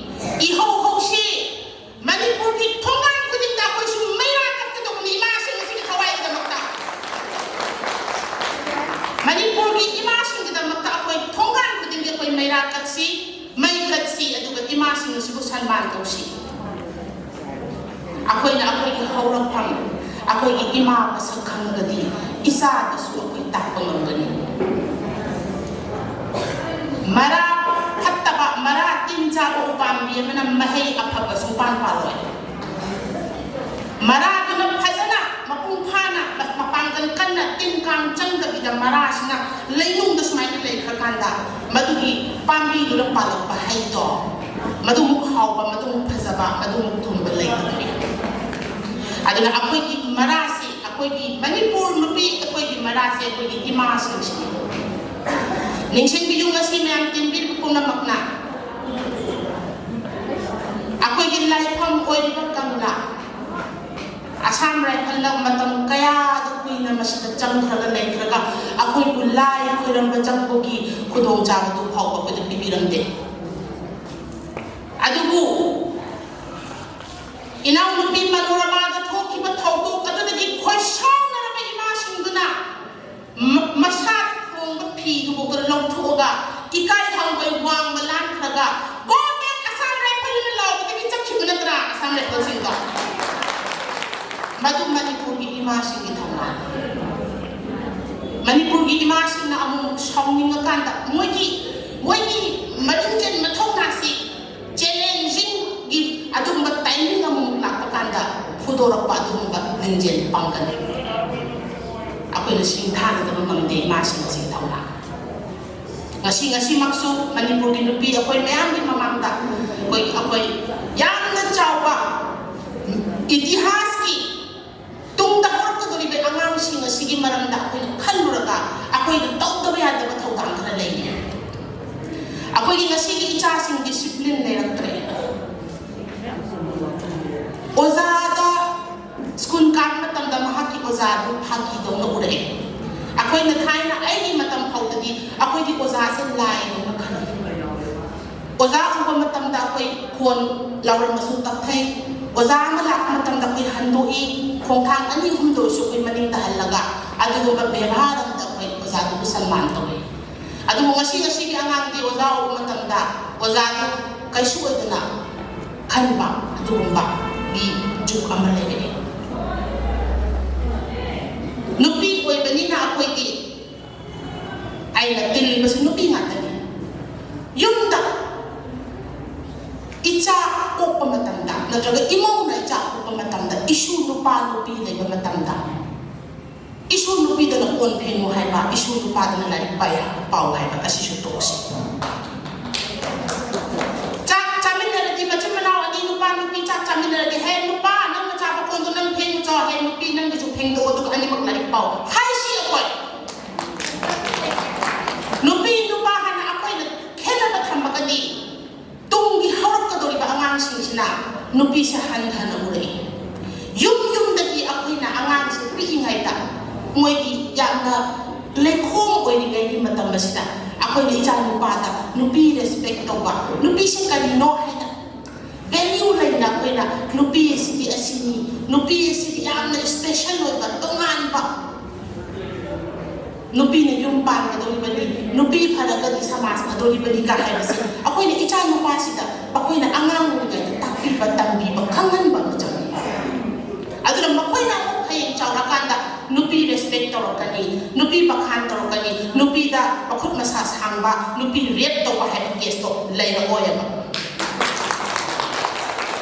ꯏꯍꯧ ꯍꯧꯁꯤ, ꯃꯅꯤꯄꯨꯔꯒꯤ ꯊꯣꯡꯒꯥꯟ ꯈꯨꯗꯤꯡꯗ ꯑꯩꯈꯣꯏꯁꯨ ꯃꯩꯔꯥ ꯀꯠꯀꯗꯧꯕꯅꯤ ꯏꯃꯥꯁꯤꯡ ꯑꯁꯤꯒꯤ ꯊꯋꯥꯏꯒꯤꯗꯃꯛꯇ꯫ ꯃꯅꯤꯄꯨꯔꯒꯤ ꯏꯃꯥꯁꯤꯡꯒꯤꯗꯃꯛꯇ ꯑꯩꯈꯣꯏ ꯊꯣꯡꯒꯥꯟ ꯈꯨꯗꯤꯡꯒꯤ ꯑꯩꯈꯣꯏ ꯃꯩꯔꯥ ꯀꯠꯁꯤ, ꯃꯩ ꯀꯠꯁꯤ, ꯑꯗꯨꯒ ꯏꯃꯥꯁꯤꯡ ꯑꯁꯤꯕꯨ ꯁꯟꯃꯥꯟ ꯇꯧꯁꯤ꯫ ꯑꯩꯈꯣꯏꯅ ꯑꯩꯈꯣꯏꯒꯤ ꯍꯧꯔꯛꯐꯝ, ꯑꯩꯈꯣꯏꯒꯤ ꯏꯃꯥ ꯃꯁꯛ ꯈꯪꯉꯒꯗꯤ ꯏꯆꯥꯗꯁꯨ ꯑꯩꯈꯣꯏ ꯇꯥꯛꯄ ꯉꯝꯒꯅꯤ꯫ ꯃꯔꯥ ꯐꯠꯇꯕ, ꯃꯔꯥ ꯇꯤꯟ ꯆꯥꯕ ꯎꯄꯥꯝꯕꯤ ꯑꯃꯅ ꯃꯍꯩ ꯑꯐꯕ ꯁꯨꯡꯄꯥꯟ ꯄꯥꯜꯂꯣꯏ꯫ ꯃꯔꯥꯗꯨꯅ ꯐꯖꯅ ꯃꯄꯨꯡ ꯐꯥꯅ ꯃꯄꯥꯡꯒꯜ ꯀꯟꯅ ꯇꯤꯟ ꯀꯥꯡ ꯆꯪꯗꯕꯤꯗ ꯃꯔꯥꯁꯤꯅ ꯂꯩꯅꯨꯡꯗ ꯁꯨꯃꯥꯏꯅ ꯂꯩꯈ꯭ꯔꯀꯥꯟꯗ ꯃꯗꯨꯒꯤ ꯄꯥꯝꯕꯤꯗꯨꯅ ꯄꯥꯜꯂꯛꯄ ꯍꯩꯗꯣ ꯃꯗꯨꯃꯨꯛ ꯍꯥꯎꯕ, ꯃꯗꯨꯃꯨꯛ ꯐꯖꯕ, ꯃꯗꯨꯃꯨꯛ ꯊꯨꯝꯕ ꯂꯩꯇꯕꯅꯤ꯫ ꯑꯗꯨꯅ ꯑꯩꯈꯣꯏꯒꯤ ꯃꯔꯥꯁꯤ, ꯑꯩꯈꯣꯏꯒꯤ ꯃꯅꯤꯄꯨꯔ ꯅꯨꯄꯤ, ꯑꯩꯈꯣꯏꯒꯤ ꯃꯔꯥꯁꯦ ꯑꯩꯈꯣꯏꯒꯤ ꯏꯃꯥꯁꯤꯡꯁꯤꯅꯤ꯫ ꯅꯤꯡꯁꯤꯡꯕꯤꯌꯨ, ꯉꯁꯤ ꯃꯌꯥꯝ ꯇꯤꯟꯕꯤꯔꯤꯕ ꯄꯨꯝꯅꯃꯛꯅ ꯑꯩꯈꯣꯏꯒꯤ ꯂꯥꯏꯐꯝ ꯑꯣꯏꯔꯤꯕ ꯀꯪꯂꯥ, ꯑꯁꯥꯝ ꯔꯥꯏꯐꯜꯅ ꯃꯇꯝ ꯀꯌꯥꯗ ꯀꯨꯏꯅ ꯃꯁꯤꯗ ꯆꯪꯈ꯭ꯔꯒ ꯂꯩꯈ꯭ꯔꯒ ꯑꯩꯈꯣꯏꯕꯨ ꯂꯥꯏ ꯈꯣꯏꯔꯝꯕ ꯆꯪꯕꯒꯤ ꯈꯨꯗꯣꯡꯆꯥꯕꯗꯨ ꯐꯥꯎꯕ ꯑꯩꯈꯣꯏꯗ ꯄꯤꯕꯤꯔꯝꯗꯦ꯫ ꯑꯗꯨꯕꯨ ꯏꯅꯥꯎꯅꯨꯄꯤ ꯃꯅꯣꯔꯃꯥꯗ ꯊꯣꯛꯈꯤꯕ ꯊꯧꯗꯣꯛ ꯑꯗꯨꯗꯒꯤ ꯈꯣꯏꯁꯥꯎꯅꯔꯕ ꯏꯃꯥꯁꯤꯡꯗꯨꯅ ꯃ-, ꯃꯁꯥꯗ ꯊꯣꯡꯕ ꯐꯤꯗꯨꯐꯥꯎꯗ ꯂꯧꯊꯣꯛꯑꯒ ꯏꯀꯥꯏ ꯍꯪꯒꯣꯏ ꯋꯥꯡꯃ ꯂꯥꯟꯈ꯭ꯔꯒ "Go back Assam Rifle" ꯍꯥꯏꯅ ꯂꯥꯎꯕꯗꯒꯤ ꯆꯠꯈꯤꯕ ꯅꯠꯇ꯭ꯔꯥ ꯑꯁꯥꯝ ꯔꯥꯏꯐꯜꯁꯤꯡꯗꯣ? ꯃꯗꯨ ꯃꯅꯤꯄꯨꯔꯒꯤ ꯏꯃꯥꯁꯤꯡꯒꯤ ꯊꯧꯅꯥꯅꯤ꯫ ꯃꯅꯤꯄꯨꯔꯒꯤ ꯏꯃꯥꯁꯤꯡꯅ ꯑꯃꯨꯛ ꯁꯥꯎꯅꯤꯡꯉꯀꯥꯟꯗ ꯃꯣꯏꯒꯤ, ꯃꯣꯏꯒꯤ ꯃꯔꯤꯡꯖꯦꯜ ꯃꯊꯧꯅꯥꯁꯤ ꯆꯦꯂꯦꯟꯖꯤꯡꯒꯤ ꯑꯗꯨꯒꯨꯝꯕ ꯇꯥꯏꯃꯤꯡ ꯑꯃꯃꯨꯛ ꯂꯥꯛꯄ ꯀꯥꯟꯗ ꯐꯨꯗꯣꯔꯛꯄ ꯑꯗꯨꯒꯨꯝꯕ ꯂꯤꯡꯖꯦꯜ ꯄꯥꯡꯒꯜ ꯑꯩꯈꯣꯏꯅ ꯁꯤꯡꯊꯥꯅꯗꯕ ꯉꯝꯗꯦ ꯏꯃꯥꯁꯤꯡ ꯑꯁꯤꯒꯤ ꯊꯧꯅꯥ꯫ ꯉꯁꯤ, ꯉꯁꯤꯃꯛꯁꯨ ꯃꯅꯤꯄꯨꯔꯒꯤ ꯅꯨꯄꯤ ꯑꯩꯈꯣꯏ ꯃꯌꯥꯝꯒꯤ ꯃꯃꯥꯡꯗ ꯑꯩꯈꯣꯏ, ꯑꯩꯈꯣꯏ ꯌꯥꯝꯅ ꯆꯥꯎꯕ ꯏꯇꯤꯍꯥꯁꯀꯤ ꯇꯨꯡꯗ ꯍꯧꯔꯛꯀꯗꯧꯔꯤꯕ ꯑꯉꯥꯡꯁꯤꯡ ꯑꯁꯤꯒꯤ ꯃꯔꯝꯗ ꯑꯩꯈꯣꯏꯅ ꯈꯜꯂꯨꯔꯒ ꯑꯩꯈꯣꯏꯅ ꯇꯧꯗꯕ ꯌꯥꯗꯕ ꯊꯧꯗꯥꯡ ꯈꯔ ꯂꯩꯔꯤ꯫ ꯑꯩꯈꯣꯏꯒꯤ ꯉꯁꯤꯒꯤ ꯏꯆꯥꯁꯤꯡ ꯗꯤꯁꯤꯄ꯭ꯂꯤꯟ ꯂꯩꯔꯛꯇ꯭ꯔꯦ꯫ ꯑꯣꯖꯥꯗ ꯁ꯭ꯀꯨꯜ ꯀꯥꯕ ꯃꯇꯝꯗ ꯃꯍꯥꯛꯀꯤ ꯑꯣꯖꯥꯗꯨ ꯐꯥꯒꯤꯗꯧꯅ ꯎꯔꯛꯑꯦ꯫ ꯑꯩꯈꯣꯏꯅ ꯊꯥꯏꯅ ꯑꯩꯒꯤ ꯃꯇꯝ ꯐꯥꯎꯗꯗꯤ ꯑꯩꯈꯣꯏꯒꯤ ꯑꯣꯖꯥꯁꯦ ꯂꯥꯏꯗꯧꯅ ꯈꯜꯂꯤ꯫ ꯑꯣꯖꯥ ꯎꯕ ꯃꯇꯝꯗ ꯑꯩꯈꯣꯏ ꯈꯣꯟ ꯂꯥꯎꯔꯝꯕꯁꯨ ꯇꯞꯊꯩ꯫ ꯑꯣꯖꯥ ꯑꯃ ꯂꯥꯛꯄ ꯃꯇꯝꯗ ꯑꯩꯈꯣꯏ ꯍꯟꯗꯣꯛꯏ, ꯈꯣꯡꯊꯥꯡ ꯑꯅꯤ ꯑꯍꯨꯝꯗ ꯑꯣꯏꯔꯁꯨ ꯑꯩꯈꯣꯏ ꯃꯅꯤꯡꯗ ꯍꯜꯂꯒ ꯑꯗꯨꯒꯨꯝꯕ ꯕꯦꯕꯥꯔ ꯑꯃꯗ ꯑꯩꯈꯣꯏ ꯑꯣꯖꯥꯗꯨꯕꯨ ꯁꯟꯃꯥꯟ ꯇꯧꯏ꯫ ꯑꯗꯨꯕꯨ ꯉꯁꯤ, ꯉꯁꯤꯒꯤ ꯑꯉꯥꯡꯗꯤ ꯑꯣꯖꯥ ꯎꯕ ꯃꯇꯝꯗ ꯑꯣꯖꯥꯗꯨ ꯀꯩꯁꯨ ꯑꯣꯏꯗꯅ ꯈꯟꯕ ꯑꯗꯨꯒꯨꯝꯕꯒꯤ ꯖꯨꯛ ꯑꯃ ꯂꯩꯔꯛꯑꯦ꯫ ꯅꯨꯄꯤ ꯑꯣꯏꯕꯅꯤꯅ ꯑꯩꯈꯣꯏꯗꯤ, ꯑꯩꯅ ꯇꯤꯜꯂꯤꯕꯁꯤ ꯅꯨꯄꯤ ꯉꯥꯛꯇꯅꯤ꯫ ꯌꯨꯝꯗ ꯏꯆꯥ ꯄꯣꯛꯄ ꯃꯇꯝꯗ ꯅꯠꯇ꯭ꯔꯒ ꯏꯃꯧꯅ ꯏꯆꯥ ꯄꯣꯛꯄ ꯃꯇꯝꯗ ꯏꯁꯨ ꯅꯨꯄꯥ ꯅꯨꯄꯤ ꯂꯩꯕ ꯃꯇꯝꯗ ꯏꯁꯨ ꯅꯨꯄꯤꯗꯅ ꯀꯣꯟ ꯐꯦꯡꯉꯨ ꯍꯥꯏꯕ, ꯏꯁꯨ ꯅꯨꯄꯥꯗꯅ ꯂꯥꯏꯔꯤꯛ ꯄꯥꯏ-, ꯄꯥꯎ ꯍꯥꯏꯕ ꯑꯁꯤꯁꯨ ꯇꯣꯛꯁꯤ꯫ ꯆꯥꯛ ꯆꯥꯃꯤꯟꯅꯔꯗꯤ ꯃꯆꯤꯟ ꯃꯅꯥꯎ ꯑꯅꯤ ꯅꯨꯄꯥ ꯅꯨꯄꯤ ꯆꯥꯛ ꯆꯥꯃꯤꯟꯅꯔꯗꯤ "ꯍꯦ ꯅꯨꯄꯥ, ꯅꯪꯅ ꯆꯥꯕ ꯀꯣꯟꯗꯣ ꯅꯪ ꯐꯦꯡꯉꯨ ꯆꯣ, ꯍꯦ ꯅꯨꯄꯤ ꯅꯪꯒꯤꯁꯨ ꯐꯦꯡꯗꯣꯛꯑꯣ ꯑꯗꯨꯒ ꯑꯅꯤꯃꯛ ꯂꯥꯏꯔꯤꯛ ꯄꯥꯎ" ꯍꯥꯏꯁꯤ ꯑꯩꯈꯣꯏ꯫ ꯅꯨꯄꯤ ꯅꯨꯄꯥ ꯍꯥꯏꯅ ꯑꯩꯈꯣꯏꯅ ꯈꯦꯠꯅꯕ ꯊꯝꯃꯒꯗꯤ ꯇꯨꯡꯒꯤ ꯍꯧꯔꯛꯀꯗꯧꯔꯤꯕ ꯑꯉꯥꯡꯁꯤꯡꯁꯤꯅ ꯅꯨꯄꯤꯁꯦ ꯍꯟꯊꯅ ꯎꯔꯛꯏ꯫ ꯌꯨꯝ ꯌꯨꯝꯗꯒꯤ ꯑꯩꯈꯣꯏꯅ ꯑꯉꯥꯡꯁꯦ ꯄꯤꯛꯏꯉꯩꯗ ꯃꯣꯏꯒꯤ ꯌꯥꯝꯅ ꯂꯩꯈꯣꯝ ꯑꯣꯏꯔꯤꯉꯩꯒꯤ ꯃꯇꯝ ꯑꯁꯤꯗ ꯑꯩꯈꯣꯏꯅ ꯏꯆꯥ ꯅꯨꯄꯥꯗ ꯅꯨꯄꯤ ꯔꯦꯁꯄꯦꯛ ꯇꯧꯕ, ꯅꯨꯄꯤꯁꯦ ꯀꯔꯤꯅꯣ ꯍꯥꯏꯅ ꯚꯦꯂ꯭ꯌꯨ ꯂꯩꯅ ꯑꯩꯈꯣꯏꯅ ꯅꯨꯄꯤ ꯅꯨꯄꯤꯅ ꯌꯨꯝ ꯄꯥꯟꯒꯗꯧꯔꯤꯕꯅꯤ, ꯅꯨꯄꯤ ꯐꯔꯒꯗꯤ ꯁꯃꯥꯖ ꯐꯗꯧꯔꯤꯕꯅꯤ ꯀ ꯍꯥꯏꯕꯁꯦ ꯑꯩꯈꯣꯏꯅ ꯏꯆꯥ ꯅꯨꯄꯥꯁꯤꯗ ꯑꯩꯈꯣꯏꯅ ꯑꯉꯥꯡ ꯑꯣꯏꯔꯤꯉꯩꯗ ꯇꯥꯛꯄꯤꯕ, ꯇꯝꯕꯤꯕ, ꯈꯪꯍꯟꯕ ꯑꯃ ꯆꯪꯉꯤ꯫ ꯑꯗꯨꯅ ꯃꯈꯣꯏꯅ ꯑꯃꯨꯛ ꯍꯌꯦꯡ ꯆꯥꯎꯔꯀꯥꯟꯗ ꯅꯨꯄꯤ ꯔꯦꯁꯄꯦꯛ ꯇꯧꯔꯛꯀꯅꯤ, ꯅꯨꯄꯤ ꯕꯈꯥꯟ ꯇꯧꯔꯛꯀꯅꯤ, ꯅꯨꯄꯤꯗ ꯃꯈꯨꯠ ꯃꯁꯥ ꯁꯥꯡꯕ, ꯅꯨꯄꯤ ꯔꯦꯞ ꯇꯧꯕ ꯍꯥꯏꯕ ꯀꯦꯁꯇꯣ ꯂꯩꯔꯛꯑꯣꯏꯕ꯫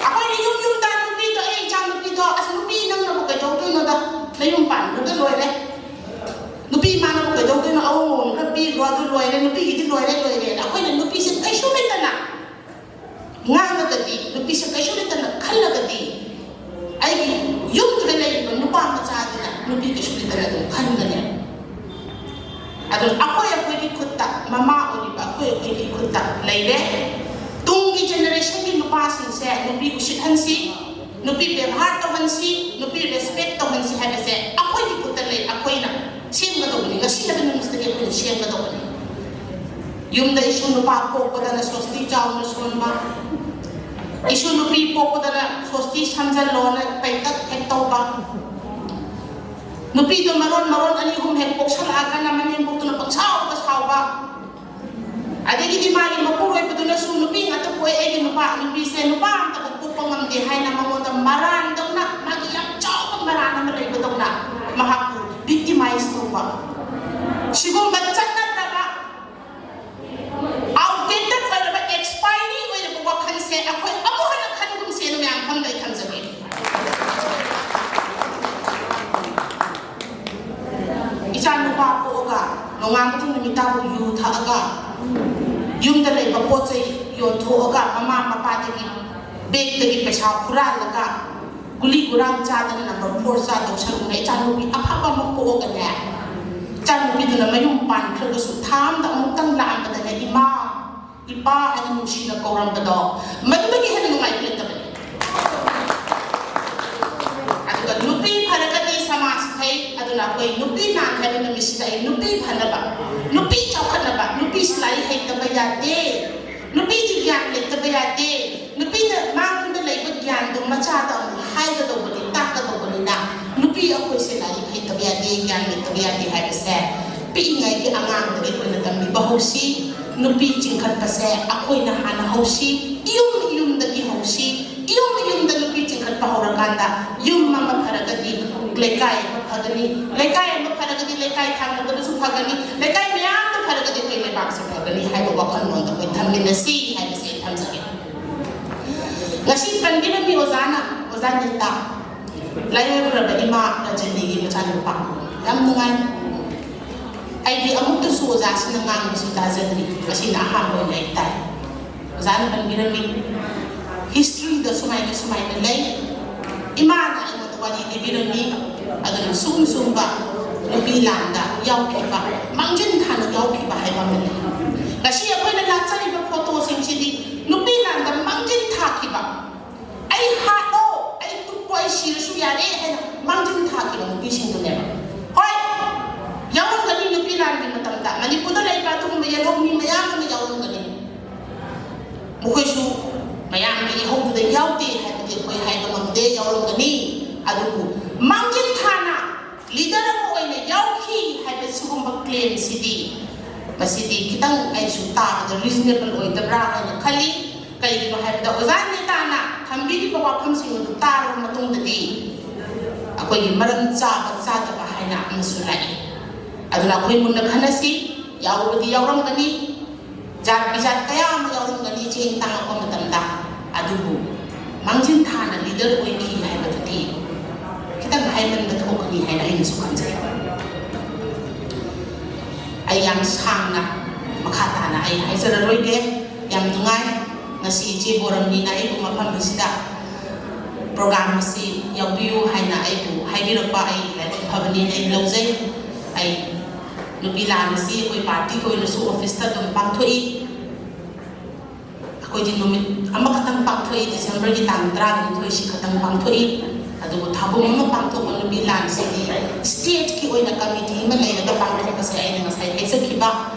ꯑꯩꯈꯣꯏꯅ ꯌꯨꯝ ꯌꯨꯝꯗ ꯅꯨꯄꯤꯗꯣ, "ꯑꯦ, ꯏꯆꯥ ꯅꯨꯄꯤꯗꯣ, ꯑꯁ, ꯅꯨꯄꯤ ꯅꯪꯅꯕꯨ ꯀꯩꯗꯧꯗꯣꯏꯅꯣꯗ, ꯅꯌꯨꯝ ꯄꯥꯟꯕꯗ ꯂꯣꯏꯔꯦ, ꯅꯨꯄꯤ ꯏꯃꯥꯅꯕꯨ ꯀꯩꯗꯧꯗꯣꯏꯅꯣ, ꯑꯋꯣꯡ ꯑꯋꯣꯡ ꯈꯔ ꯄꯤꯈ꯭ꯔꯣ, ꯑꯗꯨ ꯂꯣꯏꯔꯦ, ꯅꯨꯄꯤꯒꯤꯗꯤ ꯂꯣꯏꯔꯦ, ꯂꯣꯏꯔꯦꯅ" ꯑꯩꯈꯣꯏꯅ ꯅꯨꯄꯤꯁꯦ ꯀꯩꯁꯨ ꯂꯩꯇꯅ ꯉꯥꯡꯉꯒꯗꯤ, ꯅꯨꯄꯤꯁꯦ ꯀꯩꯁꯨ ꯂꯩꯇꯅ ꯈꯜꯂꯒꯗꯤ, ꯑꯩꯒꯤ ꯌꯨꯝꯗꯨꯗ ꯂꯩꯔꯤꯕ ꯅꯨꯄꯥ ꯃꯆꯥꯗꯨꯅ ꯅꯨꯄꯤ ꯀꯩꯁꯨ ꯂꯩꯇꯅ ꯑꯗꯨꯝ ꯈꯟꯒꯅꯤ꯫ ꯑꯗꯨꯅ ꯑꯩꯈꯣꯏ ꯑꯩꯈꯣꯏꯒꯤ ꯈꯨꯠꯇ, ꯃꯃꯥ ꯑꯣꯏꯔꯤꯕ ꯑꯩꯈꯣꯏ ꯑꯩꯈꯣꯏꯒꯤ ꯈꯨꯠꯇ ꯂꯩꯔꯦ꯫ ꯇꯨꯡꯒꯤ ꯖꯦꯅꯦꯔꯦꯁꯟꯒꯤ ꯅꯨꯄꯥꯁꯤꯡꯁꯦ ꯅꯨꯄꯤ ꯎꯁꯤꯠꯍꯟꯁꯤ, ꯅꯨꯄꯤ ꯕꯦꯕꯥꯔ ꯇꯧꯍꯟꯁꯤ, ꯅꯨꯄꯤ ꯔꯦꯁꯄꯦꯛ ꯇꯧꯍꯟꯁꯤ ꯍꯥꯏꯕꯁꯦ ꯑꯩꯈꯣꯏꯒꯤ ꯈꯨꯠꯇ ꯂꯩ꯫ ꯑꯩꯈꯣꯏꯅ ꯁꯦꯝꯒꯗꯧꯕꯅꯤ, ꯉꯁꯤ ꯍꯥꯏꯕ ꯅꯨꯃꯤꯠꯁꯤꯗꯒꯤ ꯑꯩꯈꯣꯏꯅ ꯁꯦꯝꯒꯗꯧꯕꯅꯤ꯫ ꯌꯨꯝꯗ ꯏꯁꯨ ꯅꯨꯄꯥ ꯄꯣꯛꯄꯗꯅ ꯁꯣꯁꯇꯤ ꯆꯥꯎꯅ ꯁꯣꯟꯕ, ꯏꯁꯨ ꯅꯨꯄꯤ ꯄꯣꯛꯄꯗꯅ ꯁꯣꯁꯇꯤ ꯁꯝꯖꯜꯂꯣꯅ ꯄꯩꯇꯛ ꯍꯦꯛ ꯇꯧꯕ, ꯅꯨꯄꯤꯗꯣ ꯃꯔꯣꯟ ꯃꯔꯣꯟ ꯑꯅꯤ ꯑꯍꯨꯝ ꯍꯦꯛ ꯄꯣꯛꯁꯜꯂꯛꯑꯒꯅ ꯃꯅꯦꯝꯕꯣꯛꯇꯨꯅ ꯄꯪꯁꯥꯎꯗ ꯁꯥꯎꯕ, ꯑꯗꯒꯤꯗꯤ ꯃꯥꯒꯤ ꯃꯄꯨꯔꯣꯏꯕꯗꯨꯅꯁꯨ ꯅꯨꯄꯤ ꯉꯥꯛꯇ ꯄꯣꯛꯑꯦ, ꯑꯩꯒꯤ ꯅꯨꯄꯥ, ꯅꯨꯄꯤꯁꯦ ꯅꯨꯄꯥ ꯑꯝꯇꯕꯨ ꯄꯣꯛꯄ ꯉꯝꯗꯦ ꯍꯥꯏꯅ ꯃꯉꯣꯟꯗ ꯃꯔꯥꯟꯗꯧꯅ, ꯃꯥꯒꯤ ꯌꯥꯝ ꯆꯥꯎꯕ ꯃꯔꯥꯟ ꯑꯃ ꯂꯩꯕꯗꯧꯅ ꯃꯍꯥꯛꯄꯨ ꯚꯤꯛꯇꯤꯃꯥꯏꯖ ꯇꯧꯕ꯫ ꯁꯤꯒꯨꯝꯕ ꯆꯠꯅꯗ꯭ꯔꯕ, ꯑꯥꯎꯠꯗꯦꯇꯦꯠ ꯑꯣꯏꯔꯕ, ꯑꯦꯛꯁꯄꯥꯏꯔꯤ ꯑꯣꯏꯔꯕ ꯋꯥꯈꯜꯁꯦ ꯑꯩꯈꯣꯏ ꯑꯃꯨꯛ ꯍꯟꯅ ꯈꯟꯒꯨꯝꯁꯦꯅ ꯃꯌꯥꯝ ꯐꯝꯗ ꯑꯩ ꯊꯝꯖꯒꯦ꯫ ꯏꯆꯥ ꯅꯨꯄꯥ ꯄꯣꯛꯑꯒ ꯅꯣꯡꯉꯥꯟꯕꯗꯒꯤ ꯅꯨꯃꯤꯠ ꯇꯥꯕꯨ ꯌꯨ ꯊꯛꯑꯒ, ꯌꯨꯝꯗ ꯂꯩꯕ ꯄꯣꯠ ꯆꯩ ꯌꯣꯟꯊꯣꯛꯑꯒ, ꯃꯃꯥ ꯃꯄꯥꯗꯒꯤ ꯕꯦꯛꯇꯒꯤ ꯄꯩꯁꯥ ꯍꯨꯔꯥꯜꯂꯒ, ꯒꯨꯂꯤ ꯒꯨꯔꯥꯡ ꯆꯥꯗꯅ ꯅꯝꯕꯔ ꯐꯣꯔ ꯆꯥꯗꯧ ꯁꯔꯨꯛꯅ ꯏꯆꯥꯅꯨꯄꯤ ꯑꯐꯕ ꯑꯃ ꯄꯣꯛꯑꯒꯅꯦ, ꯏꯆꯥꯅꯨꯄꯤꯗꯨꯅ ꯃꯌꯨꯝ ꯄꯥꯟꯈ꯭ꯔꯒꯁꯨ ꯊꯥ ꯑꯃꯗ ꯑꯃꯨꯛꯇꯪ ꯂꯥꯛꯑꯝꯕꯗꯅꯦ, "ꯏꯃꯥ, ꯏꯄꯥ" ꯍꯥꯏꯅ ꯅꯨꯡꯁꯤꯅ ꯀꯧꯔꯝꯕꯗꯣ, ꯃꯗꯨꯗꯒꯤ ꯍꯦꯟꯅ ꯅꯨꯡꯉꯥꯏꯕ ꯂꯩꯇꯕꯅꯤ꯫ ꯑꯗꯨꯒ ꯅꯨꯄꯤ ꯐꯔꯒꯗꯤ ꯁꯃꯥꯖ ꯐꯩ꯫ ꯑꯗꯨꯅ ꯑꯩꯈꯣꯏ ꯅꯨꯄꯤ ꯅꯥꯟ ꯍꯥꯏꯕ ꯅꯨꯃꯤꯠꯁꯤꯗ ꯑꯩ ꯅꯨꯄꯤ ꯐꯅꯕ, ꯅꯨꯄꯤ ꯆꯥꯎꯈꯠꯅꯕ, ꯅꯨꯄꯤꯁꯤ ꯂꯥꯏꯔꯤꯛ ꯍꯩꯇꯕ ꯌꯥꯗꯦ, ꯅꯨꯄꯤꯒꯤ ꯒ꯭ꯌꯥꯟ ꯂꯩꯇꯕ ꯌꯥꯗꯦ, ꯅꯨꯄꯤꯅ ꯃꯉꯣꯟꯗ ꯂꯩꯕ ꯒ꯭ꯌꯥꯟꯗꯨ ꯃꯆꯥꯗ ꯑꯃꯨꯛ ꯍꯥꯏꯒꯗꯧꯕꯅꯤ, ꯇꯥꯛꯀꯗꯧꯕꯅꯤꯅ, ꯅꯨꯄꯤ ꯑꯩꯈꯣꯏꯁꯦ ꯂꯥꯏꯔꯤꯛ ꯍꯩꯇꯕ ꯌꯥꯗꯦ, ꯒ꯭ꯌꯥꯟ ꯂꯩꯇꯕ ꯌꯥꯗꯦ ꯍꯥꯏꯕꯁꯦ ꯄꯤꯛꯏꯉꯩꯒꯤ ꯑꯉꯥꯡꯗꯒꯤ ꯑꯩꯈꯣꯏꯅ ꯇꯝꯕꯤꯕ ꯍꯧꯁꯤ꯫ ꯅꯨꯄꯤ ꯆꯤꯡꯈꯠꯄꯁꯦ ꯑꯩꯈꯣꯏꯅ ꯍꯥꯟꯅ ꯍꯧꯁꯤ, ꯏꯌꯨꯝ ꯏꯌꯨꯝꯗꯒꯤ ꯍꯧꯁꯤ꯫ ꯏꯌꯨꯝ ꯏꯌꯨꯝꯗ ꯅꯨꯄꯤ ꯆꯤꯡꯈꯠꯄ ꯍꯧꯔꯀꯥꯟꯗ ꯌꯨꯝ ꯑꯃ ꯐꯔꯒꯗꯤ ꯂꯩꯀꯥꯏ ꯑꯃ ꯐꯒꯅꯤ, ꯂꯩꯀꯥꯏ ꯑꯃ ꯐꯔꯒꯗꯤ ꯂꯩꯀꯥꯏ ꯊꯪꯅꯕꯗꯁꯨ ꯐꯒꯅꯤ, ꯂꯩꯀꯥꯏ ꯃꯌꯥꯝꯅ ꯐꯔꯒꯗꯤ ꯑꯩꯈꯣꯏ ꯂꯩꯕꯥꯛꯁꯦ ꯐꯒꯅꯤ ꯍꯥꯏꯕ ꯋꯥꯈꯜꯂꯣꯟꯗ ꯑꯩꯈꯣꯏ ꯊꯝꯃꯤꯟꯅꯁꯤ ꯍꯥꯏꯕꯁꯦ ꯑꯩ ꯊꯝꯖꯒꯦ꯫ ꯉꯁꯤ ꯄꯟꯕꯤꯔꯝꯃꯤ ꯑꯣꯖꯥꯅ, ꯑꯣꯖꯥ ꯅꯤꯇꯥ, ꯂꯥꯏꯑꯣꯏꯈ꯭ꯔꯕ ꯏꯃꯥ ꯔꯖꯅꯤꯒꯤ ꯃꯆꯥꯅꯨꯄꯥ꯫ ꯌꯥꯝ ꯅꯨꯡꯉꯥꯏ꯫ ꯑꯩꯗꯤ ꯑꯃꯨꯛꯇꯁꯨ ꯑꯣꯖꯥꯁꯤꯅ ꯉꯥꯡꯕꯁꯤ ꯇꯥꯖꯗ꯭ꯔꯤ, ꯉꯁꯤꯅ ꯑꯍꯥꯟꯕ ꯑꯣꯏꯅ ꯑꯩ ꯇꯥꯏ꯫ ꯑꯣꯖꯥꯅ ꯄꯟꯕꯤꯔꯝꯃꯤ, ꯍꯤꯁꯇ꯭ꯔꯤꯗ ꯁꯨꯃꯥꯏꯅ ꯁꯨꯃꯥꯏꯅ ꯂꯩ, ꯏꯃꯥꯅ ꯑꯩꯉꯣꯟꯗ ꯋꯥꯔꯤ ꯂꯤꯕꯤꯔꯝꯃꯤ꯫ ꯑꯗꯨꯅ ꯁꯨꯝ ꯁꯨꯝꯕ ꯅꯨꯄꯤ ꯂꯥꯟꯗ ꯌꯥꯎꯈꯤꯕ, ꯃꯥꯡꯖꯤꯟ ꯊꯥꯅ ꯌꯥꯎꯈꯤꯕ ꯍꯥꯏꯕ ꯑꯃ ꯂꯩ꯫ ꯉꯁꯤ ꯑꯩꯈꯣꯏꯅ ꯂꯥꯠꯆꯔꯤꯕ ꯐꯣꯇꯣꯁꯤꯡꯁꯤꯗꯤ ꯅꯨꯄꯤ ꯂꯥꯟꯗ ꯃꯥꯡꯖꯤꯟ ꯊꯥꯈꯤꯕ, "ꯑꯩ ꯍꯥꯠꯂꯣ, ꯑꯩ ꯇꯨꯞꯄꯣ, ꯑꯩ ꯁꯤꯔꯁꯨ ꯌꯥꯔꯦ" ꯍꯥꯏꯅ ꯃꯥꯡꯖꯤꯟ ꯊꯥꯈꯤꯕ ꯅꯨꯄꯤꯁꯤꯡꯗꯨꯅꯦꯕ꯫ ꯍꯣꯏ, ꯌꯥꯎꯔꯝꯒꯅꯤ, ꯅꯨꯄꯤ ꯂꯥꯟꯒꯤ ꯃꯇꯝꯗ ꯃꯅꯤꯄꯨꯔꯗ ꯂꯩꯕ ꯑꯗꯨꯒꯨꯝꯕ ꯌꯦꯜꯍꯧ ꯃꯤ ꯃꯌꯥꯝ ꯑꯃ ꯌꯥꯎꯔꯝꯒꯅꯤ꯫ ꯃꯈꯣꯏꯁꯨ ꯃꯌꯥꯝꯒꯤ ꯏꯍꯧꯗꯨꯗ ꯌꯥꯎꯗꯦ ꯍꯥꯏꯕꯗꯤ ꯑꯩꯈꯣꯏ ꯍꯥꯏꯕ ꯉꯝꯗꯦ, ꯌꯥꯎꯔꯝꯒꯅꯤ꯫ ꯑꯗꯨꯕꯨ ꯃꯥꯡꯖꯤꯟ ꯊꯥꯅ ꯂꯤꯗꯔ ꯑꯃ ꯑꯣꯏꯅ ꯌꯥꯎꯈꯤ ꯍꯥꯏꯕ ꯁꯤꯒꯨꯝꯕ ꯀ꯭ꯂꯦꯝꯁꯤꯗꯤ, ꯃꯁꯤꯗꯤ ꯈꯤꯇꯪ ꯑꯩꯁꯨ ꯇꯥꯕꯗ ꯔꯤꯖꯅꯦꯕꯜ ꯑꯣꯏꯗꯕ꯭ꯔꯥ ꯍꯥꯏꯅ ꯈꯜꯂꯤ꯫ ꯀꯩꯒꯤꯅꯣ ꯍꯥꯏꯕꯗ ꯑꯣꯖꯥ ꯅꯦꯇꯥꯅ ꯊꯝꯕꯤꯔꯤꯕ ꯋꯥꯐꯝꯁꯤꯡ ꯑꯗꯨ ꯇꯥꯔꯕ ꯃꯇꯨꯡꯗꯗꯤ ꯑꯩꯈꯣꯏꯒꯤ ꯃꯔꯝ ꯆꯥꯕ ꯆꯥꯗꯕ ꯍꯥꯏꯅ ꯑꯃꯁꯨ ꯂꯥꯛꯏ꯫ ꯑꯗꯨꯅ ꯑꯩꯈꯣꯏ ꯃꯨꯟꯅ ꯈꯟꯅꯁꯤ꯫ ꯌꯥꯎꯕꯗꯤ ꯌꯥꯎꯔꯝꯒꯅꯤ, ꯖꯥꯠ ꯕꯤꯖꯥꯠ ꯀꯌꯥ ꯑꯃ ꯌꯥꯎꯔꯝꯒꯅꯤ ꯆꯦꯡ ꯇꯥꯡꯉꯛꯄ ꯃꯇꯝꯗ꯫ ꯑꯗꯨꯕꯨ ꯃꯥꯡꯖꯤꯟ ꯊꯥꯅ ꯂꯤꯗꯔ ꯑꯣꯏꯈꯤ ꯍꯥꯏꯕꯗꯨꯗꯤ ꯈꯤꯇꯪ ꯍꯥꯏꯃꯟꯕ ꯊꯣꯛꯀꯅꯤ ꯍꯥꯏꯅ ꯑꯩꯅꯁꯨ ꯈꯟꯖꯩ꯫ ꯑꯩ ꯌꯥꯝ ꯁꯥꯡꯅ ꯃꯈꯥ ꯇꯥꯅ ꯑꯩ ꯍꯥꯏꯖꯔꯔꯣꯏꯒꯦ꯫ ꯌꯥꯝ ꯅꯨꯡꯉꯥꯏ ꯉꯁꯤ ꯏꯆꯦ ꯕꯣꯔꯝꯅꯤꯅ ꯑꯩꯕꯨ ꯃꯐꯝ ꯑꯁꯤꯗ ꯄ꯭ꯔꯣꯒ꯭ꯔꯥꯝ ꯑꯁꯤ ꯌꯥꯎꯕꯤꯌꯨ ꯍꯥꯏꯅ ꯑꯩꯕꯨ ꯍꯥꯏꯕꯤꯔꯛꯄ꯫ ꯑꯩ ꯂꯥꯏꯕꯛ ꯐꯕꯅꯦꯅ ꯑꯩ ꯂꯧꯖꯩ꯫ ꯑꯩ ꯅꯨꯄꯤ ꯂꯥꯟ ꯑꯁꯤ ꯑꯩꯈꯣꯏ ꯄꯥꯔꯇꯤꯒꯤ ꯑꯣꯏꯅꯁꯨ ꯑꯣꯐꯤꯁꯇ ꯑꯗꯨꯝ ꯄꯥꯡꯊꯣꯛꯏ꯫ ꯑꯩꯈꯣꯏꯗꯤ ꯅꯨꯃꯤꯠ ꯑꯃꯈꯛꯇꯪ ꯄꯥꯡꯊꯣꯛꯏ, ꯗꯤꯁꯦꯝꯕꯔꯒꯤ ꯇꯥꯡ ꯇꯔꯥꯅꯤꯊꯣꯏꯁꯤ ꯈꯛꯇꯪ ꯄꯥꯡꯊꯣꯛꯏ꯫ ꯑꯗꯨꯕꯨ ꯊꯥꯕꯨꯝ ꯑꯃ ꯄꯥꯡꯊꯣꯛꯄ ꯅꯨꯄꯤ ꯂꯥꯟꯁꯤꯗꯤ ꯁ꯭ꯇꯦꯠꯀꯤ ꯑꯣꯏꯅ ꯀꯃꯤꯇꯤ ꯑꯃ ꯂꯩꯔꯒ ꯄꯥꯡꯊꯣꯛꯄꯁꯦ ꯑꯩꯅ ꯉꯁꯥꯏ ꯍꯥꯏꯖꯈꯤꯕ,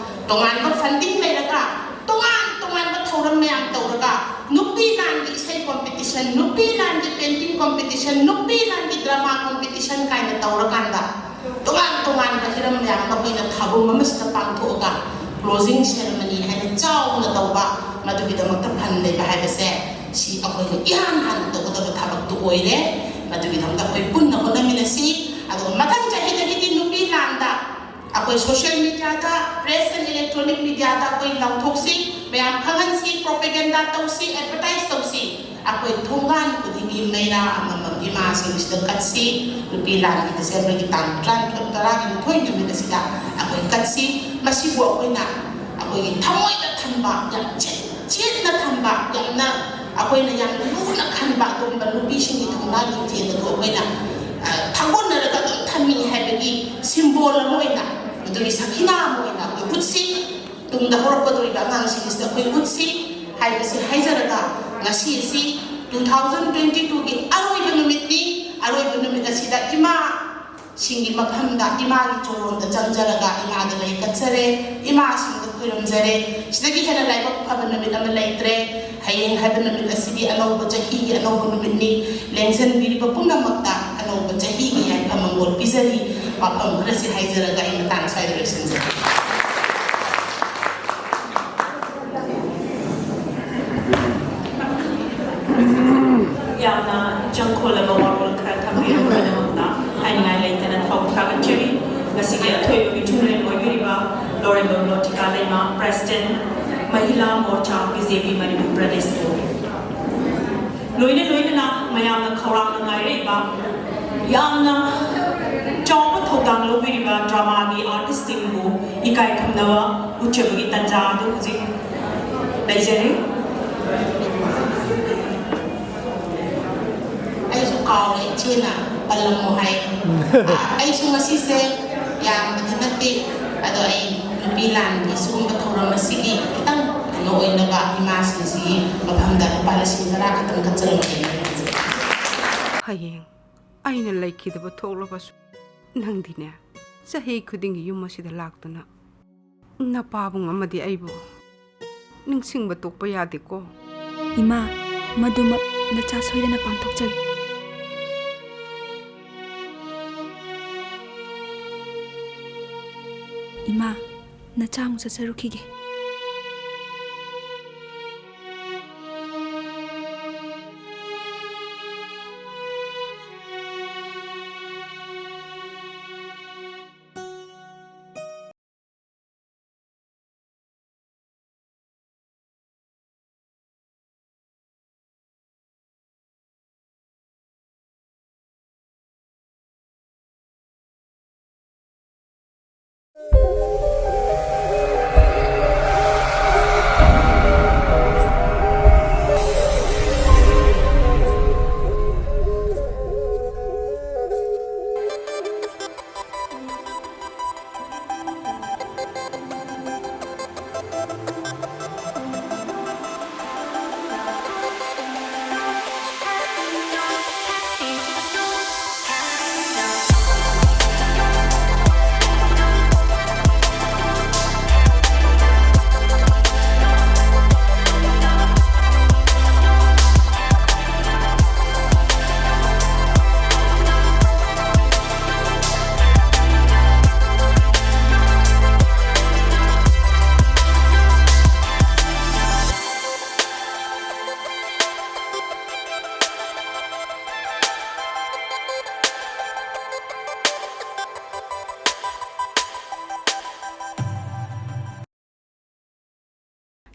ꯇꯣꯉꯥꯟꯕ ꯐꯟꯗꯤꯡ ꯂꯩꯔꯒ, ꯇꯣꯉꯥꯟ ꯇꯣꯉꯥꯟꯕ ꯊꯧꯔꯝ ꯃꯌꯥꯝ ꯇꯧꯔꯒ, ꯅꯨꯄꯤ ꯂꯥꯟꯒꯤ ꯏꯁꯩ ꯀꯣꯝꯄꯤꯇꯤꯁꯟ, ꯅꯨꯄꯤ ꯂꯥꯟꯒꯤ ꯄꯦꯟꯇꯤꯡ ꯀꯣꯝꯄꯤꯇꯤꯁꯟ, ꯅꯨꯄꯤ ꯂꯥꯟꯒꯤ ꯗ꯭ꯔꯃꯥ ꯀꯣꯝꯄꯤꯇꯤꯁꯟ ꯀꯥꯏꯅ ꯇꯧꯔꯀꯥꯟꯗ ꯇꯣꯉꯥꯟ ꯇꯣꯉꯥꯟꯕ ꯍꯤꯔꯝ ꯃꯌꯥꯝ ꯑꯃ ꯑꯩꯈꯣꯏꯅ ꯊꯥꯕꯨꯝ ꯑꯃꯁꯤꯗ ꯄꯥꯡꯊꯣꯛꯑꯒ closing ceremony ꯍꯥꯏꯅ ꯆꯥꯎꯅ ꯇꯧꯕ, ꯃꯗꯨꯒꯤꯗꯃꯛꯇ fund ꯂꯩꯕ ꯍꯥꯏꯕꯁꯦ ꯁꯤ ꯑꯩꯈꯣꯏꯅ ꯏꯍꯥꯟ ꯍꯥꯟꯅ ꯇꯧꯒꯗꯕ ꯊꯕꯛꯇꯨ ꯑꯣꯏꯔꯦ꯫ ꯃꯗꯨꯒꯤꯗꯃꯛꯇ ꯑꯩꯈꯣꯏ ꯄꯨꯟꯅ ꯍꯣꯠꯅꯃꯤꯟꯅꯁꯤ꯫ ꯑꯗꯨꯒ ꯃꯊꯪ ꯆꯍꯤꯗꯒꯤꯗꯤ ꯅꯨꯄꯤ ꯂꯥꯟꯗ ꯑꯩꯈꯣꯏ social mediaꯗ, press and electronic mediaꯗ ꯑꯩꯈꯣꯏ ꯂꯥꯎꯊꯣꯛꯁꯤ, ꯃꯌꯥꯝ ꯈꯪꯍꯟꯁꯤ, propaganda ꯇꯧꯁꯤ, advertise ꯇꯧꯁꯤ꯫ ꯑꯩꯈꯣꯏ ꯊꯣꯡꯒꯥꯟ ꯈꯨꯗꯤꯡꯒꯤ ꯃꯩꯔꯥ ꯑꯃꯃꯝ ꯏꯃꯥꯁꯤꯡꯁꯤꯗ ꯀꯠꯁꯤ꯫ ꯅꯨꯄꯤ ꯂꯥꯟꯒꯤ Decemberꯒꯤ ꯇꯥꯡ ꯇꯔꯥꯅꯤꯊꯣꯏ, ꯇꯔꯥꯒ ꯅꯤꯊꯣꯏ ꯅꯨꯃꯤꯠ ꯑꯁꯤꯗ ꯑꯩꯈꯣꯏ ꯀꯠꯁꯤ꯫ ꯃꯁꯤꯕꯨ ꯑꯩꯈꯣꯏꯅ ꯑꯩꯈꯣꯏꯒꯤ ꯊꯃꯣꯏꯗ ꯊꯝꯕ, ꯌꯥꯝ ꯆꯦꯠ-, ꯆꯦꯠꯅ ꯊꯝꯕ, ꯌꯥꯝꯅ ꯑꯩꯈꯣꯏꯅ ꯌꯥꯝꯅ ꯂꯨꯅ ꯈꯟꯕ ꯑꯗꯨꯒꯨꯝꯕ ꯅꯨꯄꯤꯁꯤꯡꯒꯤ ꯊꯧꯅꯥ ꯂꯤꯡꯖꯦꯜ ꯑꯗꯨ ꯑꯩꯈꯣꯏꯅ, ꯑ, ꯊꯥꯒꯣꯟꯅꯔꯒ ꯑꯗꯨꯝ ꯊꯝꯃꯤ ꯍꯥꯏꯕꯒꯤ symbol ꯑꯃ ꯑꯣꯏꯅ, ꯑꯗꯨꯒꯤ ꯁꯈꯤꯅꯥ ꯑꯃ ꯑꯣꯏꯅ ꯑꯩꯈꯣꯏ ꯎꯠꯁꯤ꯫ ꯇꯨꯡꯗ ꯍꯧꯔꯛꯀꯗꯧꯔꯤꯕ ꯑꯉꯥꯡꯁꯤꯡꯁꯤꯗ ꯑꯩꯈꯣꯏ ꯎꯠꯁꯤ ꯍꯥꯏꯕꯁꯤ ꯍꯥꯏꯖꯔꯒ, ꯉꯁꯤ ꯑꯁꯤ two thousand twenty twoꯒꯤ ꯑꯔꯣꯏꯕ ꯅꯨꯃꯤꯠꯅꯤ꯫ ꯑꯔꯣꯏꯕ ꯅꯨꯃꯤꯠ ꯑꯁꯤꯗ ꯏꯃꯥꯁꯤꯡꯒꯤ ꯃꯐꯝꯗ, ꯏꯃꯥꯒꯤ ꯆꯣꯔꯣꯟꯗ ꯆꯪꯖꯔꯒ ꯏꯃꯥꯗ ꯂꯩ ꯀꯠꯆꯔꯦ, ꯏꯃꯥꯁꯤꯡꯗ ꯈꯨꯔꯨꯝꯖꯔꯦ꯫ ꯁꯤꯗꯒꯤ ꯍꯦꯟꯅ ꯂꯥꯏꯕꯛ ꯐꯕ ꯅꯨꯃꯤꯠ ꯑꯃ ꯂꯩꯇ꯭ꯔꯦ꯫ ꯍꯌꯦꯡ ꯍꯥꯏꯕ ꯅꯨꯃꯤꯠ ꯑꯁꯤꯗꯤ ꯑꯅꯧꯕ ꯆꯍꯤꯒꯤ ꯑꯅꯧꯕ ꯅꯨꯃꯤꯠꯅꯤ꯫ ꯂꯦꯡꯖꯟꯕꯤꯔꯤꯕ ꯄꯨꯝꯅꯃꯛꯇ ꯑꯅꯧꯕ ꯆꯍꯤꯒꯤ ꯌꯥꯏꯐ ꯃꯪꯒꯣꯜ ꯄꯤꯖꯔꯤ꯫ ꯋꯥꯐꯝ ꯈꯔꯁꯤ ꯍꯥꯏꯖꯔꯒ ꯑꯩ ꯃꯇꯥꯡ ꯑꯁ꯭ꯋꯥꯏꯗ ꯂꯣꯏꯁꯤꯟꯖꯔꯦ꯫ ꯌꯥꯝꯅ ꯏꯆꯪ ꯈꯣꯜꯂꯕ ꯋꯥꯔꯣꯜ ꯈꯔ ꯊꯝꯕꯤꯔꯝꯕꯒꯤꯗꯃꯛꯇ ꯍꯥꯏꯅꯤꯡꯉꯥꯏ ꯂꯩꯇꯅ ꯊꯥꯒꯠꯆꯔꯤ꯫ ꯉꯁꯤꯒꯤ ꯑꯊꯣꯏꯕ ꯃꯤꯊꯨꯡꯂꯦꯟ ꯑꯣꯏꯕꯤꯔꯤꯕ ꯂꯣꯔꯦꯟꯕꯝ ꯂꯣꯇꯤꯀꯥ ꯂꯩꯃ, President, ꯃꯍꯤꯂꯥ ꯃꯣꯔꯆꯥ, ꯕꯤ ꯖꯦ ꯄꯤ ꯃꯅꯤꯄꯨꯔ ꯄ꯭ꯔꯗꯦꯁꯄꯨ꯫ ꯂꯣꯏꯅ ꯂꯣꯏꯅꯅ ꯃꯌꯥꯝꯅ ꯈꯧꯔꯥꯡꯅ ꯉꯥꯏꯔꯛꯏꯕ, ꯌꯥꯝꯅ ꯆꯥꯎꯕ ꯊꯧꯗꯥꯡ ꯂꯧꯕꯤꯔꯤꯕ dramaꯒꯤ artistꯁꯤꯡꯕꯨ ꯏꯀꯥꯏ ꯈꯨꯝꯅꯕ ꯎꯠꯆꯕꯒꯤ ꯇꯥꯟꯖꯥ ꯑꯗꯨ ꯍꯧꯖꯤꯛ ꯂꯩꯖꯔꯤ꯫ ꯑꯩꯁꯨ ꯀꯥꯎꯔꯦ, ꯏꯆꯦꯅ ꯄꯜꯂꯝꯃꯣ ꯍꯥꯏ꯫ ꯑ, ꯑꯩꯁꯨ ꯉꯁꯤꯁꯦ ꯌꯥꯝꯕꯗꯤ ꯅꯠꯇꯦ, ꯑꯗꯣ ꯑꯩ ꯅꯨꯄꯤ ꯂꯥꯟꯒꯤ ꯁꯤꯒꯨꯝꯕ ꯊꯧꯔꯝ ꯑꯁꯤꯒꯤ ꯈꯤꯇꯪ ꯀꯩꯅꯣ ꯑꯣꯏꯅꯕ ꯏꯃꯥꯁꯤꯡꯁꯤꯒꯤ ꯃꯐꯝꯗ ꯂꯨꯄꯥ ꯂꯤꯁꯤꯡ ꯇꯔꯥ ꯈꯛꯇꯪ ꯀꯠꯆꯔꯝꯒꯦ꯫ ꯍꯌꯦꯡ ꯑꯩꯅ ꯂꯩꯈꯤꯗꯕ ꯊꯣꯛꯂꯕꯁꯨ, ꯅꯪꯗꯤꯅꯦ, ꯆꯍꯤ ꯈꯨꯗꯤꯡꯒꯤ ꯌꯨꯝ ꯑꯁꯤꯗ ꯂꯥꯛꯇꯨꯅ ꯅꯄꯥꯕꯨꯡ ꯑꯃꯗꯤ ꯑꯩꯕꯨ ꯅꯤꯡꯁꯤꯡꯕ ꯇꯣꯛꯄ ꯌꯥꯗꯦꯀꯣ꯫ ꯏꯃꯥ, ꯃꯗꯨꯃꯛ ꯅꯆꯥ ꯁꯣꯏꯗꯅ ꯄꯥꯡꯊꯣꯛꯆꯒꯦ꯫ ꯏꯃꯥ, ꯅꯆꯥ ꯑꯃꯨꯛ ꯆꯠꯆꯔꯨꯈꯤꯒꯦ꯫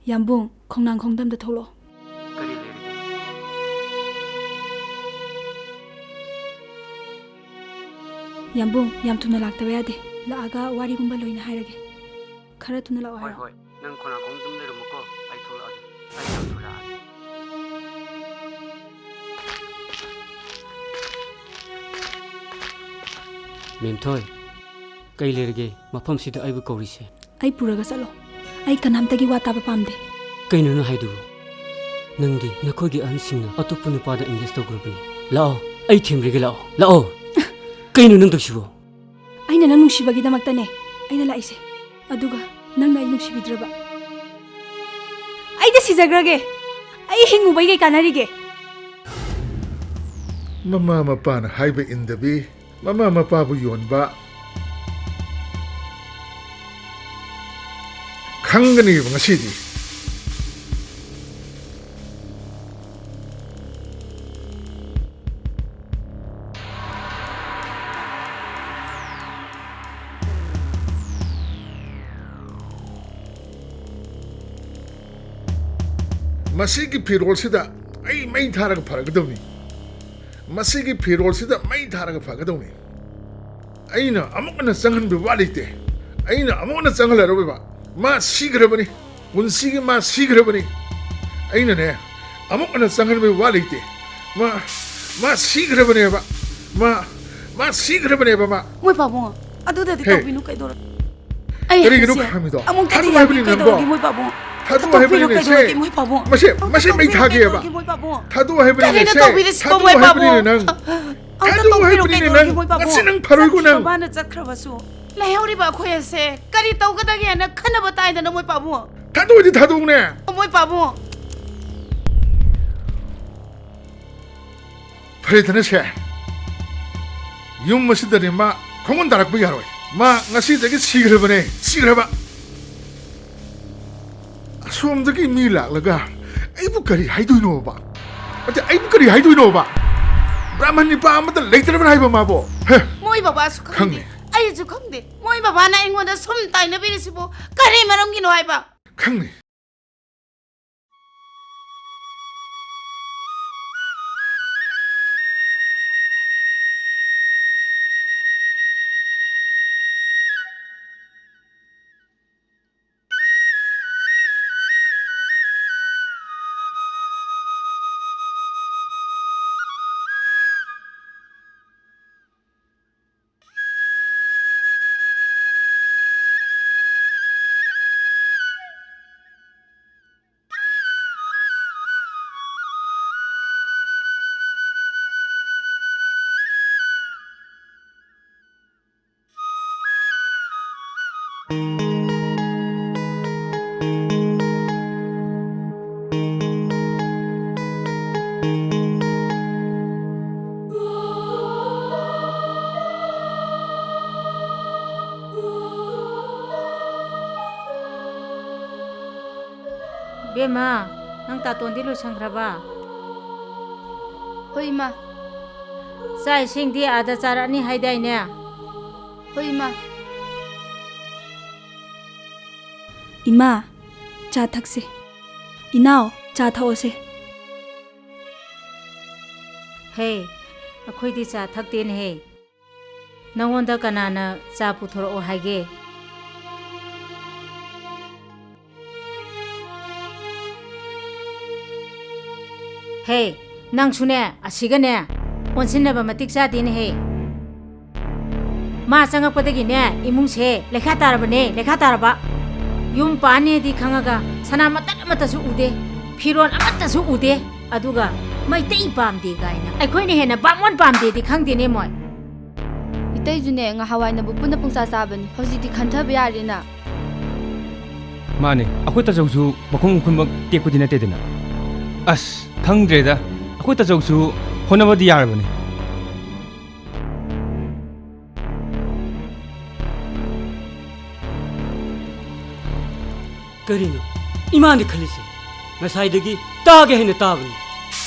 ꯌꯥꯝꯕꯨꯡ, ꯈꯣꯡꯅꯥꯡ ꯈꯣꯡꯗ ꯑꯝꯇ ꯊꯣꯛꯂꯛꯑꯣ꯫ ꯀꯔꯤ ꯂꯩꯔꯒꯦ? ꯌꯥꯝꯕꯨꯡ, ꯌꯥꯝ ꯊꯨꯅ ꯂꯥꯛꯇꯕ ꯌꯥꯗꯦ꯫ ꯂꯥꯛꯑꯒ ꯋꯥꯔꯤꯒꯨꯝꯕ ꯂꯣꯏꯅ ꯍꯥꯏꯔꯒꯦ꯫ ꯈꯔ ꯊꯨꯅ ꯂꯥꯛꯑꯣ ꯍꯣꯏ, ꯍꯥꯏꯌꯣ꯫ ꯍꯣꯏ꯫ ꯅꯪ ꯈꯣꯡꯅꯥꯡ ꯈꯣꯡꯗ ꯑꯗꯨꯝ ꯂꯩꯔꯝꯃꯨꯀꯣ꯫ ꯑꯩ ꯊꯣꯛꯂꯛꯑꯒꯦ꯫ ꯑꯩ ꯌꯥꯝ ꯊꯨꯅ ꯂꯥꯛꯑꯒꯦ꯫ ꯃꯦꯝꯊꯣꯏ, ꯀꯩ ꯂꯩꯔꯒꯦ? ꯃꯐꯝꯁꯤꯗ ꯑꯩꯕꯨ ꯀꯧꯔꯤꯁꯦ? ꯑꯩ ꯄꯨꯔꯒ ꯆꯠꯂꯣ꯫ ꯑꯩ ꯀꯅꯥꯝꯇꯒꯤ ꯋꯥ ꯇꯥꯕ ꯄꯥꯝꯗꯦ꯫ ꯀꯩꯅꯣ ꯅꯪ ꯍꯥꯏꯗꯨꯕꯨ? ꯅꯪꯗꯤ ꯅꯈꯣꯏꯒꯤ ꯑꯍꯟꯁꯤꯡꯅ ꯑꯇꯣꯞꯄ ꯅꯨꯄꯥꯗ engage ꯇꯧꯈ꯭ꯔꯕꯅꯤ꯫ ꯂꯥꯛꯑꯣ, ꯑꯩ ꯊꯦꯝꯂꯒꯦ, ꯂꯥꯛꯑꯣ꯫ ꯂꯥꯛꯑꯣ꯫ ꯀꯩꯅꯣ ꯅꯪ ꯇꯧꯁꯤꯕꯣ? ꯑꯩꯅ ꯅꯪ ꯅꯨꯡꯁꯤꯕꯒꯤꯗꯃꯛꯇꯅꯦ ꯑꯩꯅ ꯂꯥꯛꯏꯁꯦ꯫ ꯑꯗꯨꯒ ꯅꯪꯅ ꯑꯩ ꯅꯨꯡꯁꯤꯕꯤꯗ꯭ꯔꯕ? ꯑꯩꯗꯤ ꯁꯤꯖꯈ꯭ꯔꯒꯦ꯫ ꯑꯩ ꯍꯤꯡꯉꯨꯕꯩ ꯀꯩ ꯀꯥꯟꯅꯔꯤꯒꯦ? ꯃꯃꯥ ꯃꯄꯥꯅ ꯍꯥꯏꯕ ꯏꯟꯗꯕꯤ, ꯃꯃꯥ ꯃꯄꯥꯕꯨ ꯌꯣꯟꯕ, ꯈꯪꯒꯅꯦꯕ ꯉꯁꯤꯗꯤ꯫ ꯃꯁꯤꯒꯤ ꯐꯤꯔꯣꯜꯁꯤꯗ ꯑꯩ ꯃꯩ ꯊꯥꯔꯒ ꯐꯔꯒꯗꯕꯅꯤ꯫ ꯃꯁꯤꯒꯤ ꯐꯤꯔꯣꯜꯁꯤꯗ ꯃꯩ ꯊꯥꯔꯒ ꯐꯒꯗꯕꯅꯤ꯫ ꯑꯩꯅ ꯑꯃꯨꯛ ꯍꯟꯅ ꯆꯪꯍꯟꯕ ꯋꯥ ꯂꯩꯇꯦ꯫ ꯑꯩꯅ ꯑꯃꯨꯛ ꯍꯟꯅ ꯆꯪꯍꯜꯂꯔꯣꯏꯕ꯫ ꯃꯥ ꯁꯤꯈ꯭ꯔꯕꯅꯤ꯫ ꯄꯨꯟꯁꯤꯒꯤ ꯃꯥ ꯁꯤꯈ꯭ꯔꯕꯅꯤ꯫ ꯑꯩꯅꯅꯦ, ꯑꯃꯨꯛ ꯍꯟꯅ ꯆꯪꯍꯟꯕꯒꯤ ꯋꯥ ꯂꯩꯇꯦ꯫ ꯃꯥ, ꯃꯥ ꯁꯤꯈ꯭ꯔꯕꯅꯦꯕ꯫ ꯃꯥ, ꯃꯥ ꯁꯤꯈ꯭ꯔꯕꯅꯦꯕ, ꯃꯥ꯫ ꯃꯣꯏ ꯄꯥꯕꯨꯡ, ꯑꯗꯨꯗꯗꯤ ꯍꯦ꯫ ꯇꯧꯕꯤꯅꯨ, ꯀꯩꯗꯧꯔꯒꯦ? ꯑꯩ ꯀꯔꯤꯒꯤꯅꯣ ꯍꯥꯏꯁꯦ ꯈꯥꯝꯃꯤꯗꯣ? ꯑꯃꯨꯛ ꯊꯥꯗꯣꯛꯑꯣ ꯊꯥꯗꯣꯛꯄꯤꯔꯣ, ꯍꯥꯏꯕꯅꯤ ꯅꯪꯕꯣ꯫ ꯀꯩꯗꯧꯔꯒꯦ, ꯃꯣꯏ ꯄꯥꯕꯨꯡ? ꯊꯥꯗꯣꯛꯑꯣ ꯊꯥꯗꯣꯛꯄꯤꯔꯣ, ꯍꯥꯏꯕꯅꯤꯅꯦ, ꯁꯦ꯫ ꯀꯩꯗꯧꯔꯒꯦ, ꯃꯣꯏ ꯄꯥꯕꯨꯡ? ꯃꯁꯦ, ꯑꯃꯨꯛ ꯃꯁꯦ ꯃꯩ ꯊꯥꯗꯣꯛꯄꯤꯔꯣ, ꯊꯥꯒꯦꯕ꯫ ꯀꯩꯗꯧꯔꯒꯦ, ꯃꯣꯏ ꯄꯥꯕꯨꯡ? ꯊꯥꯗꯣꯛꯑꯣ ꯍꯥꯏꯕꯅꯤꯅꯦ, ꯀꯔꯤꯅꯣ ꯁꯦ꯫ ꯇꯧꯕꯤꯔꯤꯁꯤꯕꯣ, ꯊꯥꯗꯣꯛꯑꯣ ꯃꯣꯏ ꯍꯥꯏꯕꯅꯤꯅꯦ, ꯄꯥꯕꯨꯡ? ꯅꯪ꯫ ꯑꯃꯨꯛꯇ ꯊꯥꯗꯣꯛꯑꯣ ꯇꯧꯕꯤꯔꯣ, ꯍꯥꯏꯕꯅꯤꯅꯦ, ꯀꯩꯗꯧꯔꯒꯦ, ꯅꯪ꯫ ꯃꯣꯏ ꯄꯥꯕꯨꯡ? ꯉꯁꯤ ꯅꯪ ꯐꯔꯣꯏꯀꯣ, ꯆꯠꯈ꯭ꯔꯤꯕ ꯅꯪ꯫ ꯃꯥꯅ ꯆꯠꯈ꯭ꯔꯕꯁꯨ꯫ ꯂꯩꯍꯧꯔꯤꯕ ꯑꯩꯈꯣꯏ ꯑꯁꯦ ꯀꯔꯤ ꯇꯧꯒꯗꯒꯦꯅ ꯈꯟꯅꯕ ꯇꯥꯏꯗꯅ, ꯃꯣꯏ ꯄꯥꯕꯨꯡ꯫ ꯊꯥꯗꯣꯛꯑꯗꯤ ꯊꯥꯗꯣꯛꯎꯅꯦ꯫ ꯃꯣꯏ ꯄꯥꯕꯨꯡ꯫ ꯐꯔꯦꯗꯅ ꯁꯦ, ꯌꯨꯝ ꯑꯁꯤꯗꯅꯦ ꯃꯥ ꯈꯣꯡꯒꯨꯟ ꯇꯥꯔꯛꯄ ꯌꯥꯔꯣꯏ꯫ ꯃꯥ ꯉꯁꯤꯗꯒꯤ ꯁꯤꯈ꯭ꯔꯕꯅꯦ, ꯁꯤꯈ꯭ꯔꯕ꯫ ꯑꯁꯣꯝꯗꯒꯤ ꯃꯤ ꯂꯥꯛꯂꯒ ꯑꯩꯕꯨ ꯀꯔꯤ ꯍꯥꯏꯗꯣꯏꯅꯣꯕ? ꯑꯗ ꯑꯩꯕꯨ ꯀꯔꯤ ꯍꯥꯏꯗꯣꯏꯅꯣꯕ? ꯕ꯭ꯔꯥꯍꯃꯟ ꯅꯤꯄꯥ ꯑꯃꯠꯇ ꯂꯩꯇ꯭ꯔꯕ꯭ꯔꯥ ꯍꯥꯏꯕ ꯃꯥꯕꯣ? ꯍꯦ? ꯃꯣꯏ ꯕꯕꯥꯁꯨ ꯈꯪꯗꯦ, ꯈꯪꯉꯦ꯫ ꯑꯩꯁꯨ ꯈꯪꯗꯦ꯫ ꯃꯣꯏ ꯕꯕꯥꯅ ꯑꯩꯉꯣꯟꯗ ꯁꯨꯝ ꯇꯥꯏꯅꯕꯤꯔꯤꯁꯤꯕꯨ ꯀꯔꯤ ꯃꯔꯝꯒꯤꯅꯣ ꯍꯥꯏꯕ? ꯈꯪꯉꯦ꯫ ꯏꯕꯦꯝꯃ, ꯅꯪ ꯇꯥꯇꯣꯟꯗꯤ ꯂꯣꯏꯁꯟꯈ꯭ꯔꯕ? ꯍꯣꯏ, ꯏꯃꯥ꯫ ꯆꯥꯛ ꯏꯁꯤꯡꯗꯤ ꯑꯥꯗ ꯆꯥꯔꯛꯑꯅꯤ ꯍꯥꯏꯗꯥꯏꯅꯦ? ꯍꯣꯏ, ꯏꯃꯥ꯫ ꯏꯃꯥ, ꯆꯥ ꯊꯛꯁꯦ꯫ ꯏꯅꯥꯎ, ꯆꯥ ꯊꯛꯑꯣꯁꯦ꯫ ꯍꯦ, ꯑꯩꯈꯣꯏꯗꯤ ꯆꯥ ꯊꯛꯇꯦꯅꯦꯍꯦ꯫ ꯅꯉꯣꯟꯗ ꯀꯅꯥꯅ ꯆꯥ ꯄꯨꯊꯣꯔꯛꯑꯣ ꯍꯥꯏꯒꯦ? ꯍꯦ, ꯅꯪꯁꯨꯅꯦ, ꯑꯁꯤꯒꯅꯦ, ꯑꯣꯟꯁꯤꯟꯅꯕ ꯃꯇꯤꯛ ꯆꯥꯗꯦꯅꯦꯍꯦ꯫ ꯃꯥ ꯆꯪꯉꯛꯄꯗꯒꯤꯅꯦ, ꯏꯃꯨꯡꯁꯦ ꯂꯩꯈꯥ ꯇꯥꯔꯕꯅꯦ, ꯂꯩꯈꯥ ꯇꯥꯔꯕ꯫ ꯌꯨꯝ ꯄꯥꯟꯅꯦꯗꯤ ꯈꯪꯉꯒ ꯁꯅꯥ ꯃꯇꯠ ꯑꯃꯠꯇꯁꯨ ꯎꯗꯦ, ꯐꯤꯔꯣꯜ ꯑꯃꯠꯇꯁꯨ ꯎꯗꯦ꯫ ꯑꯗꯨꯒ ꯃꯩꯇꯩ ꯄꯥꯝꯗꯦ ꯀꯥꯏꯅ ꯑꯩꯈꯣꯏꯅ ꯍꯦꯟꯅ ꯕꯥꯃꯣꯟ ꯄꯥꯝꯗꯦꯗꯤ ꯈꯪꯗꯦꯅꯦ ꯃꯣꯏ꯫ ꯏꯇꯩꯁꯨꯅꯦ, ꯉꯍꯥꯟꯋꯥꯏꯅꯕꯨ ꯄꯨꯟꯅ ꯄꯨꯡꯆꯥ ꯆꯥꯕꯅꯤ, ꯍꯧꯖꯤꯛꯇꯤ ꯈꯟꯊꯕ ꯌꯥꯔꯦꯅ꯫ ꯃꯥꯅꯦ, ꯑꯩꯈꯣꯏ ꯇꯥꯆꯧꯁꯨ ꯃꯈꯣꯡ ꯃꯈꯨꯟꯃꯛ ꯇꯦꯛꯄꯗꯤ ꯅꯠꯇꯦꯗꯅ꯫ ꯑꯁ, ꯈꯪꯗ꯭ꯔꯦꯗ, ꯑꯩꯈꯣꯏ ꯇꯥꯆꯧꯁꯨ ꯍꯣꯠꯅꯕꯗꯤ ꯌꯥꯔꯕꯅꯤ꯫ ꯀꯔꯤꯅꯣ ꯏꯃꯥꯅ ꯈꯜꯂꯤꯁꯦ? ꯉꯁꯥꯏꯗꯒꯤ ꯇꯥꯒꯦ ꯍꯥꯏꯅ ꯇꯥꯕꯅꯤ꯫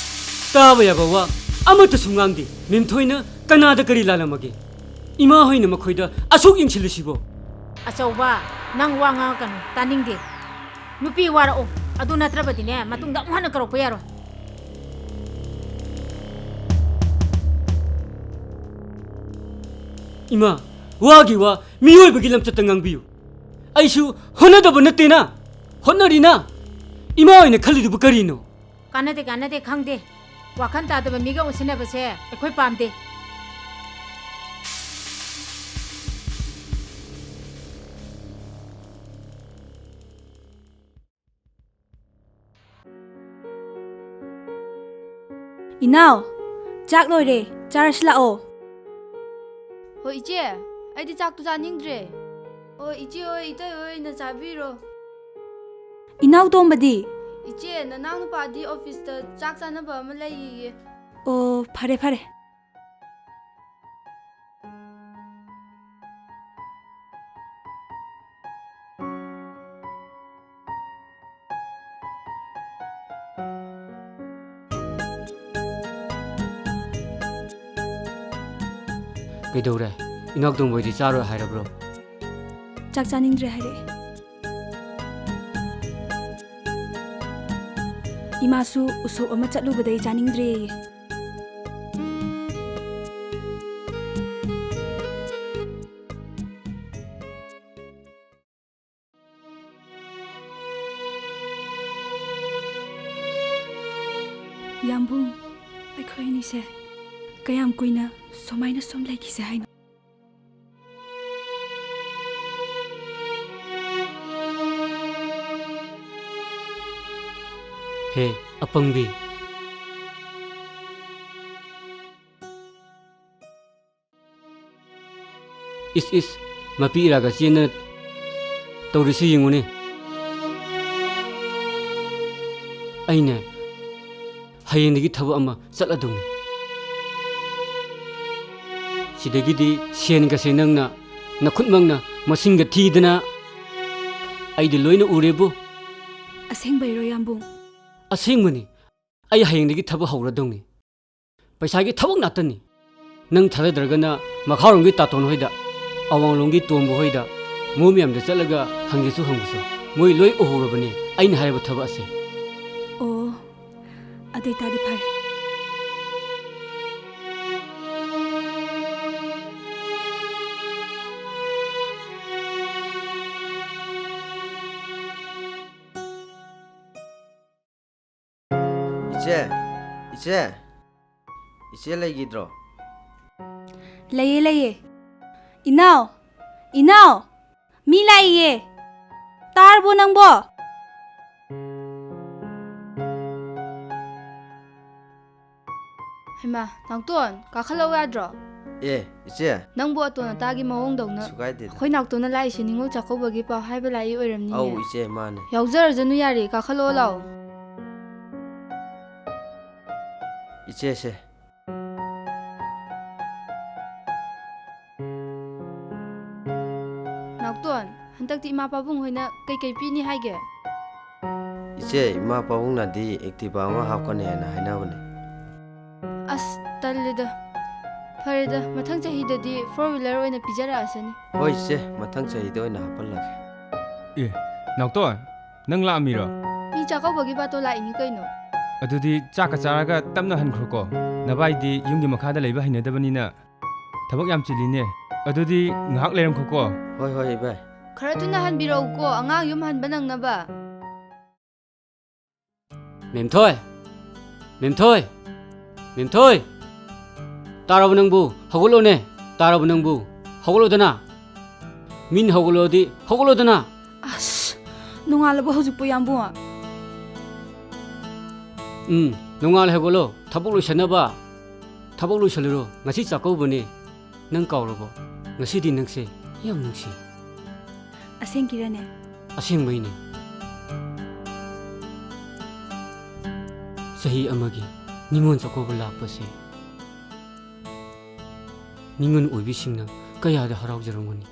ꯇꯥꯕ ꯌꯥꯕ ꯋꯥ ꯑꯃꯠꯇꯁꯨ ꯉꯥꯡꯗꯦ꯫ ꯃꯦꯝꯊꯣꯏꯅ ꯀꯅꯥꯗ ꯀꯔꯤ ꯂꯥꯜꯂꯝꯃꯒꯦ? ꯏꯃꯥ ꯍꯣꯏꯅ ꯃꯈꯣꯏꯗ ꯑꯁꯨꯛ ꯌꯦꯡꯁꯤꯜꯂꯤꯁꯤꯕꯣ? ꯑꯆꯧꯕ, ꯅꯪ ꯋꯥ ꯉꯥꯡꯉꯛꯀꯅꯨ, ꯇꯥꯅꯤꯡꯗꯦ꯫ ꯅꯨꯄꯤ ꯋꯥꯔꯛꯑꯣ, ꯑꯗꯨ ꯅꯠꯇ꯭ꯔꯕꯗꯤꯅꯦ, ꯃꯇꯨꯡꯗ ꯑꯃꯨꯛ ꯍꯟꯅ ꯀꯧꯔꯛꯄ ꯌꯥꯔꯣꯏ꯫ ꯏꯃꯥ, ꯋꯥꯒꯤ ꯋꯥ, ꯃꯤꯑꯣꯏꯕꯒꯤ ꯂꯝꯆꯠꯇ ꯉꯥꯡꯕꯤꯌꯨ꯫ ꯑꯩꯁꯨ ꯍꯣꯠꯅꯗꯕ ꯅꯠꯇꯦꯅ, ꯍꯣꯠꯅꯔꯤꯅ꯫ ꯏꯃꯥ ꯑꯣꯏꯅ ꯈꯜꯂꯤꯗꯨꯕꯨ ꯀꯔꯤꯅꯣ? ꯀꯥꯟꯅꯗꯦ, ꯀꯥꯟꯅꯗꯦ, ꯈꯪꯗꯦ꯫ ꯋꯥꯈꯜ ꯇꯥꯗꯕ ꯃꯤꯒ ꯑꯣꯟꯁꯤꯟꯅꯕꯁꯦ ꯑꯩꯈꯣꯏ ꯄꯥꯝꯗꯦ꯫ ꯏꯅꯥꯎ, ꯆꯥꯛ ꯂꯣꯏꯔꯦ, ꯆꯥꯔꯁꯤ ꯂꯥꯛꯑꯣ꯫ ꯍꯣꯏ ꯏꯆꯦ, ꯑꯩꯗꯤ ꯆꯥꯛꯇꯨ ꯆꯥꯅꯤꯡꯗ꯭ꯔꯦ꯫ ꯑꯣ ꯏꯆꯦ ꯍꯣꯏ, ꯏꯇꯩ ꯍꯣꯏ ꯑꯣꯏꯅ ꯆꯥꯕꯤꯔꯣ꯫ ꯏꯅꯥꯎ ꯇꯣꯝꯕꯗꯤ? ꯏꯆꯦ, ꯅꯅꯥꯎ ꯅꯨꯄꯥꯗꯤ ꯑꯣꯐꯤꯁꯇ ꯆꯥꯛ ꯆꯥꯅꯕ ꯑꯃ ꯂꯩꯌꯦꯌꯦ꯫ ꯑꯣ, ꯐꯔꯦ ꯐꯔꯦ꯫ ꯀꯩꯗꯧꯔꯦ? ꯏꯅꯥꯎꯇꯣꯝꯕ ꯍꯣꯏꯗꯤ ꯆꯥꯔꯣꯏ ꯍꯥꯏꯔꯕ꯭ꯔꯣ? ꯆꯥꯛ ꯆꯥꯅꯤꯡꯗ꯭ꯔꯦ ꯍꯥꯏꯔꯛꯑꯦ꯫ ꯏꯃꯥꯁꯨ ꯎꯁꯣꯞ ꯑꯃ ꯆꯠꯂꯨꯕꯗꯩ ꯆꯥꯅꯤꯡꯗ꯭ꯔꯦꯌꯦ꯫ ꯌꯥꯝꯕꯨꯡ, ꯑꯩꯈꯣꯏ ꯑꯅꯤꯁꯦ ꯀꯌꯥꯝ ꯀꯨꯏꯅ ꯁꯨꯃꯥꯏꯅ ꯁꯨꯝ ꯂꯩꯈꯤꯁꯦ ꯍꯥꯏꯅꯣ? ꯍꯦ, ꯑꯄꯪꯕꯤ꯫ ꯏꯁ, ꯏꯁ, ꯃꯄꯤ ꯏꯔꯥꯒ ꯆꯦꯟꯗꯅ ꯇꯧꯔꯤꯁꯤ ꯌꯦꯡꯉꯨꯅꯦ꯫ ꯑꯩꯅꯦ, ꯍꯌꯦꯡꯗꯒꯤ ꯊꯕꯛ ꯑꯃ ꯆꯠꯂꯗꯧꯅꯤ꯫ ꯁꯤꯗꯒꯤꯗꯤ ꯁꯦꯟꯒꯁꯦ ꯅꯪꯅ ꯅꯈꯨꯠꯃꯛꯅ ꯃꯁꯤꯡꯒ ꯊꯤꯗꯅ ꯑꯩꯗꯤ ꯂꯣꯏꯅ ꯎꯔꯦꯕꯨ꯫ ꯑꯁꯦꯡꯕꯩꯔꯣ, ꯌꯥꯝꯕꯨꯡ? ꯑꯁꯦꯡꯕꯅꯤ꯫ ꯑꯩ ꯍꯌꯦꯡꯗꯒꯤ ꯊꯕꯛ ꯍꯧꯔꯗꯧꯅꯤ꯫ ꯄꯩꯁꯥꯒꯤ ꯊꯕꯛ ꯉꯥꯛꯇꯅꯤ꯫ ꯅꯪ ꯊꯥꯖꯗ꯭ꯔꯒꯅ ꯃꯈꯥꯔꯣꯝꯒꯤ ꯇꯥꯇꯣꯟ ꯍꯣꯏꯗ, ꯑꯋꯥꯡꯂꯣꯝꯒꯤ ꯇꯣꯝꯕ ꯍꯣꯏꯗ, ꯃꯣꯏ ꯃꯌꯥꯝꯗ ꯆꯠꯂꯒ ꯍꯪꯒꯦꯁꯨ ꯍꯪꯉꯨꯁꯣ꯫ ꯃꯣꯏ ꯂꯣꯏ ꯎꯍꯧꯔꯕꯅꯤ ꯑꯩꯅ ꯍꯥꯏꯔꯤꯕ ꯊꯕꯛ ꯑꯁꯦ꯫ ꯑꯣ, ꯑꯗꯨ ꯑꯣꯏꯇꯥꯗꯤ ꯐꯔꯦ꯫ ꯏꯆꯦ, ꯏꯆꯦ, ꯏꯆꯦ ꯂꯩꯈꯤꯗ꯭ꯔꯣ? ꯂꯩꯌꯦ, ꯂꯩꯌꯦ꯫ ꯏꯅꯥꯎ, ꯏꯅꯥꯎ, ꯃꯤ ꯂꯥꯛꯏꯌꯦ꯫ ꯇꯥꯔꯕꯣ ꯅꯪꯕꯣ? ꯍꯩꯃꯥ, ꯅꯥꯎꯇꯣꯟ, ꯀꯥꯈꯠꯂꯛꯎ ꯌꯥꯗ꯭ꯔꯣ? ꯑꯦ, ꯏꯆꯦ꯫ ꯅꯪꯕꯨ ꯑꯇꯣꯟ ꯑꯇꯥꯒꯤ ꯃꯑꯣꯡꯗꯧꯅ꯫ ꯀꯩꯁꯨ ꯀꯥꯏꯗꯦꯗ꯫ ꯑꯩꯈꯣꯏ ꯅꯥꯎꯇꯣꯟꯅ ꯂꯥꯛꯏꯁꯦ ꯅꯤꯉꯣꯜ ꯆꯥꯛꯀꯧꯕꯒꯤ ꯄꯥꯎ ꯍꯥꯏꯕ ꯂꯥꯛꯏ ꯑꯣꯏꯔꯝꯅꯤꯅꯦ꯫ ꯑꯧ, ꯏꯆꯦ, ꯃꯥꯅꯦ꯫ ꯌꯥꯎꯖꯔꯖꯅꯨ ꯌꯥꯔꯦ, ꯀꯥꯈꯠꯂꯛꯑꯣ ꯂꯥꯛꯑꯣ꯫ ꯏꯆꯦꯁꯦ꯫ ꯅꯥꯎꯇꯣꯟ, ꯍꯟꯗꯛꯇꯤ ꯏꯃꯥ ꯄꯥꯕꯨꯡ ꯍꯣꯏꯅ ꯀꯩꯀꯩ ꯄꯤꯅꯤ ꯍꯥꯏꯒꯦ? ꯏꯆꯦ, ꯏꯃꯥ ꯄꯥꯕꯨꯡꯅꯗꯤ Activa ꯑꯃ ꯍꯥꯞꯀꯅꯤ ꯍꯥꯏꯅ ꯍꯥꯏꯅꯕꯅꯦ꯫ ꯑꯁ, ꯇꯜꯂꯤꯗ꯫ ꯐꯔꯦꯗ, ꯃꯊꯪ ꯆꯍꯤꯗꯗꯤ four wheeler ꯑꯣꯏꯅ ꯄꯤꯖꯔꯛꯑꯁꯅꯤ꯫ ꯍꯣꯏ ꯏꯆꯦ, ꯃꯊꯪ ꯆꯍꯤꯗ ꯑꯣꯏꯅ ꯍꯥꯞꯍꯜꯂꯒꯦ꯫ ꯑꯦ, ꯅꯥꯎꯇꯣꯟ, ꯅꯪ ꯂꯥꯛꯑꯝꯃꯤꯔꯣ? ꯃꯤ ꯆꯥꯛꯀꯧꯕꯒꯤ ꯕꯥꯇꯣꯟ ꯂꯥꯛꯏꯅꯤ ꯀꯩꯅꯣ꯫ ꯑꯗꯨꯗꯤ ꯆꯥꯛꯀ ꯆꯥꯔꯒ ꯇꯞꯅ ꯍꯟꯈ꯭ꯔꯣꯀꯣ꯫ ꯅꯕꯥꯏꯗꯤ ꯌꯨꯝꯒꯤ ꯃꯈꯥꯗ ꯂꯩꯕ ꯍꯩꯅꯗꯕꯅꯤꯅ ꯊꯕꯛ ꯌꯥꯝ ꯆꯤꯜꯂꯤꯅꯦ꯫ ꯑꯗꯨꯗꯤ ꯉꯥꯏꯍꯥꯛ ꯂꯩꯔꯝꯈꯣꯀꯣ꯫ ꯍꯣꯏ, ꯍꯣꯏ, ꯏꯕꯥꯏ꯫ ꯈꯔ ꯊꯨꯅ ꯍꯟꯕꯤꯔꯛꯎꯀꯣ, ꯑꯉꯥꯡ ꯌꯨꯝ ꯍꯟꯕ ꯅꯪꯅꯕ꯫ ꯃꯦꯝꯊꯣꯏ! ꯃꯦꯝꯊꯣꯏ! ꯃꯦꯝꯊꯣꯏ! ꯇꯥꯔꯕ ꯅꯪꯕꯨ? ꯍꯧꯒꯠꯂꯣꯅꯦ! ꯇꯥꯔꯕ ꯅꯪꯕꯨ? ꯍꯧꯒꯠꯂꯣꯗꯅ! ꯃꯤꯅ ꯍꯧꯒꯠꯂꯣꯗꯤ ꯍꯧꯒꯠꯂꯣꯗꯅ! ꯑꯁ, ꯅꯣꯡꯉꯥꯜꯂꯕ ꯍꯧꯖꯤꯛꯄꯨ, ꯌꯥꯝꯕꯨꯡ? ꯎꯝ, ꯅꯣꯡꯉꯥꯜꯂꯦ, ꯍꯧꯒꯠꯂꯣ꯫ ꯊꯕꯛ ꯂꯣꯏꯁꯟꯅꯕ꯫ ꯊꯕꯛ ꯂꯣꯏꯁꯜꯂꯨꯔꯣ꯫ ꯉꯁꯤ ꯆꯥꯛꯀꯧꯕꯅꯦ꯫ ꯅꯪ ꯀꯥꯎꯔꯕꯣ? ꯉꯁꯤꯗꯤ ꯅꯪꯁꯦ ꯌꯥꯝ ꯅꯨꯡꯁꯤ꯫ ꯑꯁꯦꯡꯀꯤꯔꯅꯦ? ꯑꯁꯦꯡꯕꯩꯅꯦ꯫ ꯆꯍꯤ ꯑꯃꯒꯤ ꯅꯤꯉꯣꯜ ꯆꯥꯛꯀꯧꯕ ꯂꯥꯛꯄꯁꯦ ꯅꯤꯉꯣꯜ ꯑꯣꯏꯕꯤꯁꯤꯡꯅ ꯀꯌꯥꯗ ꯍꯔꯥꯎꯖꯔꯝꯒꯅꯤ꯫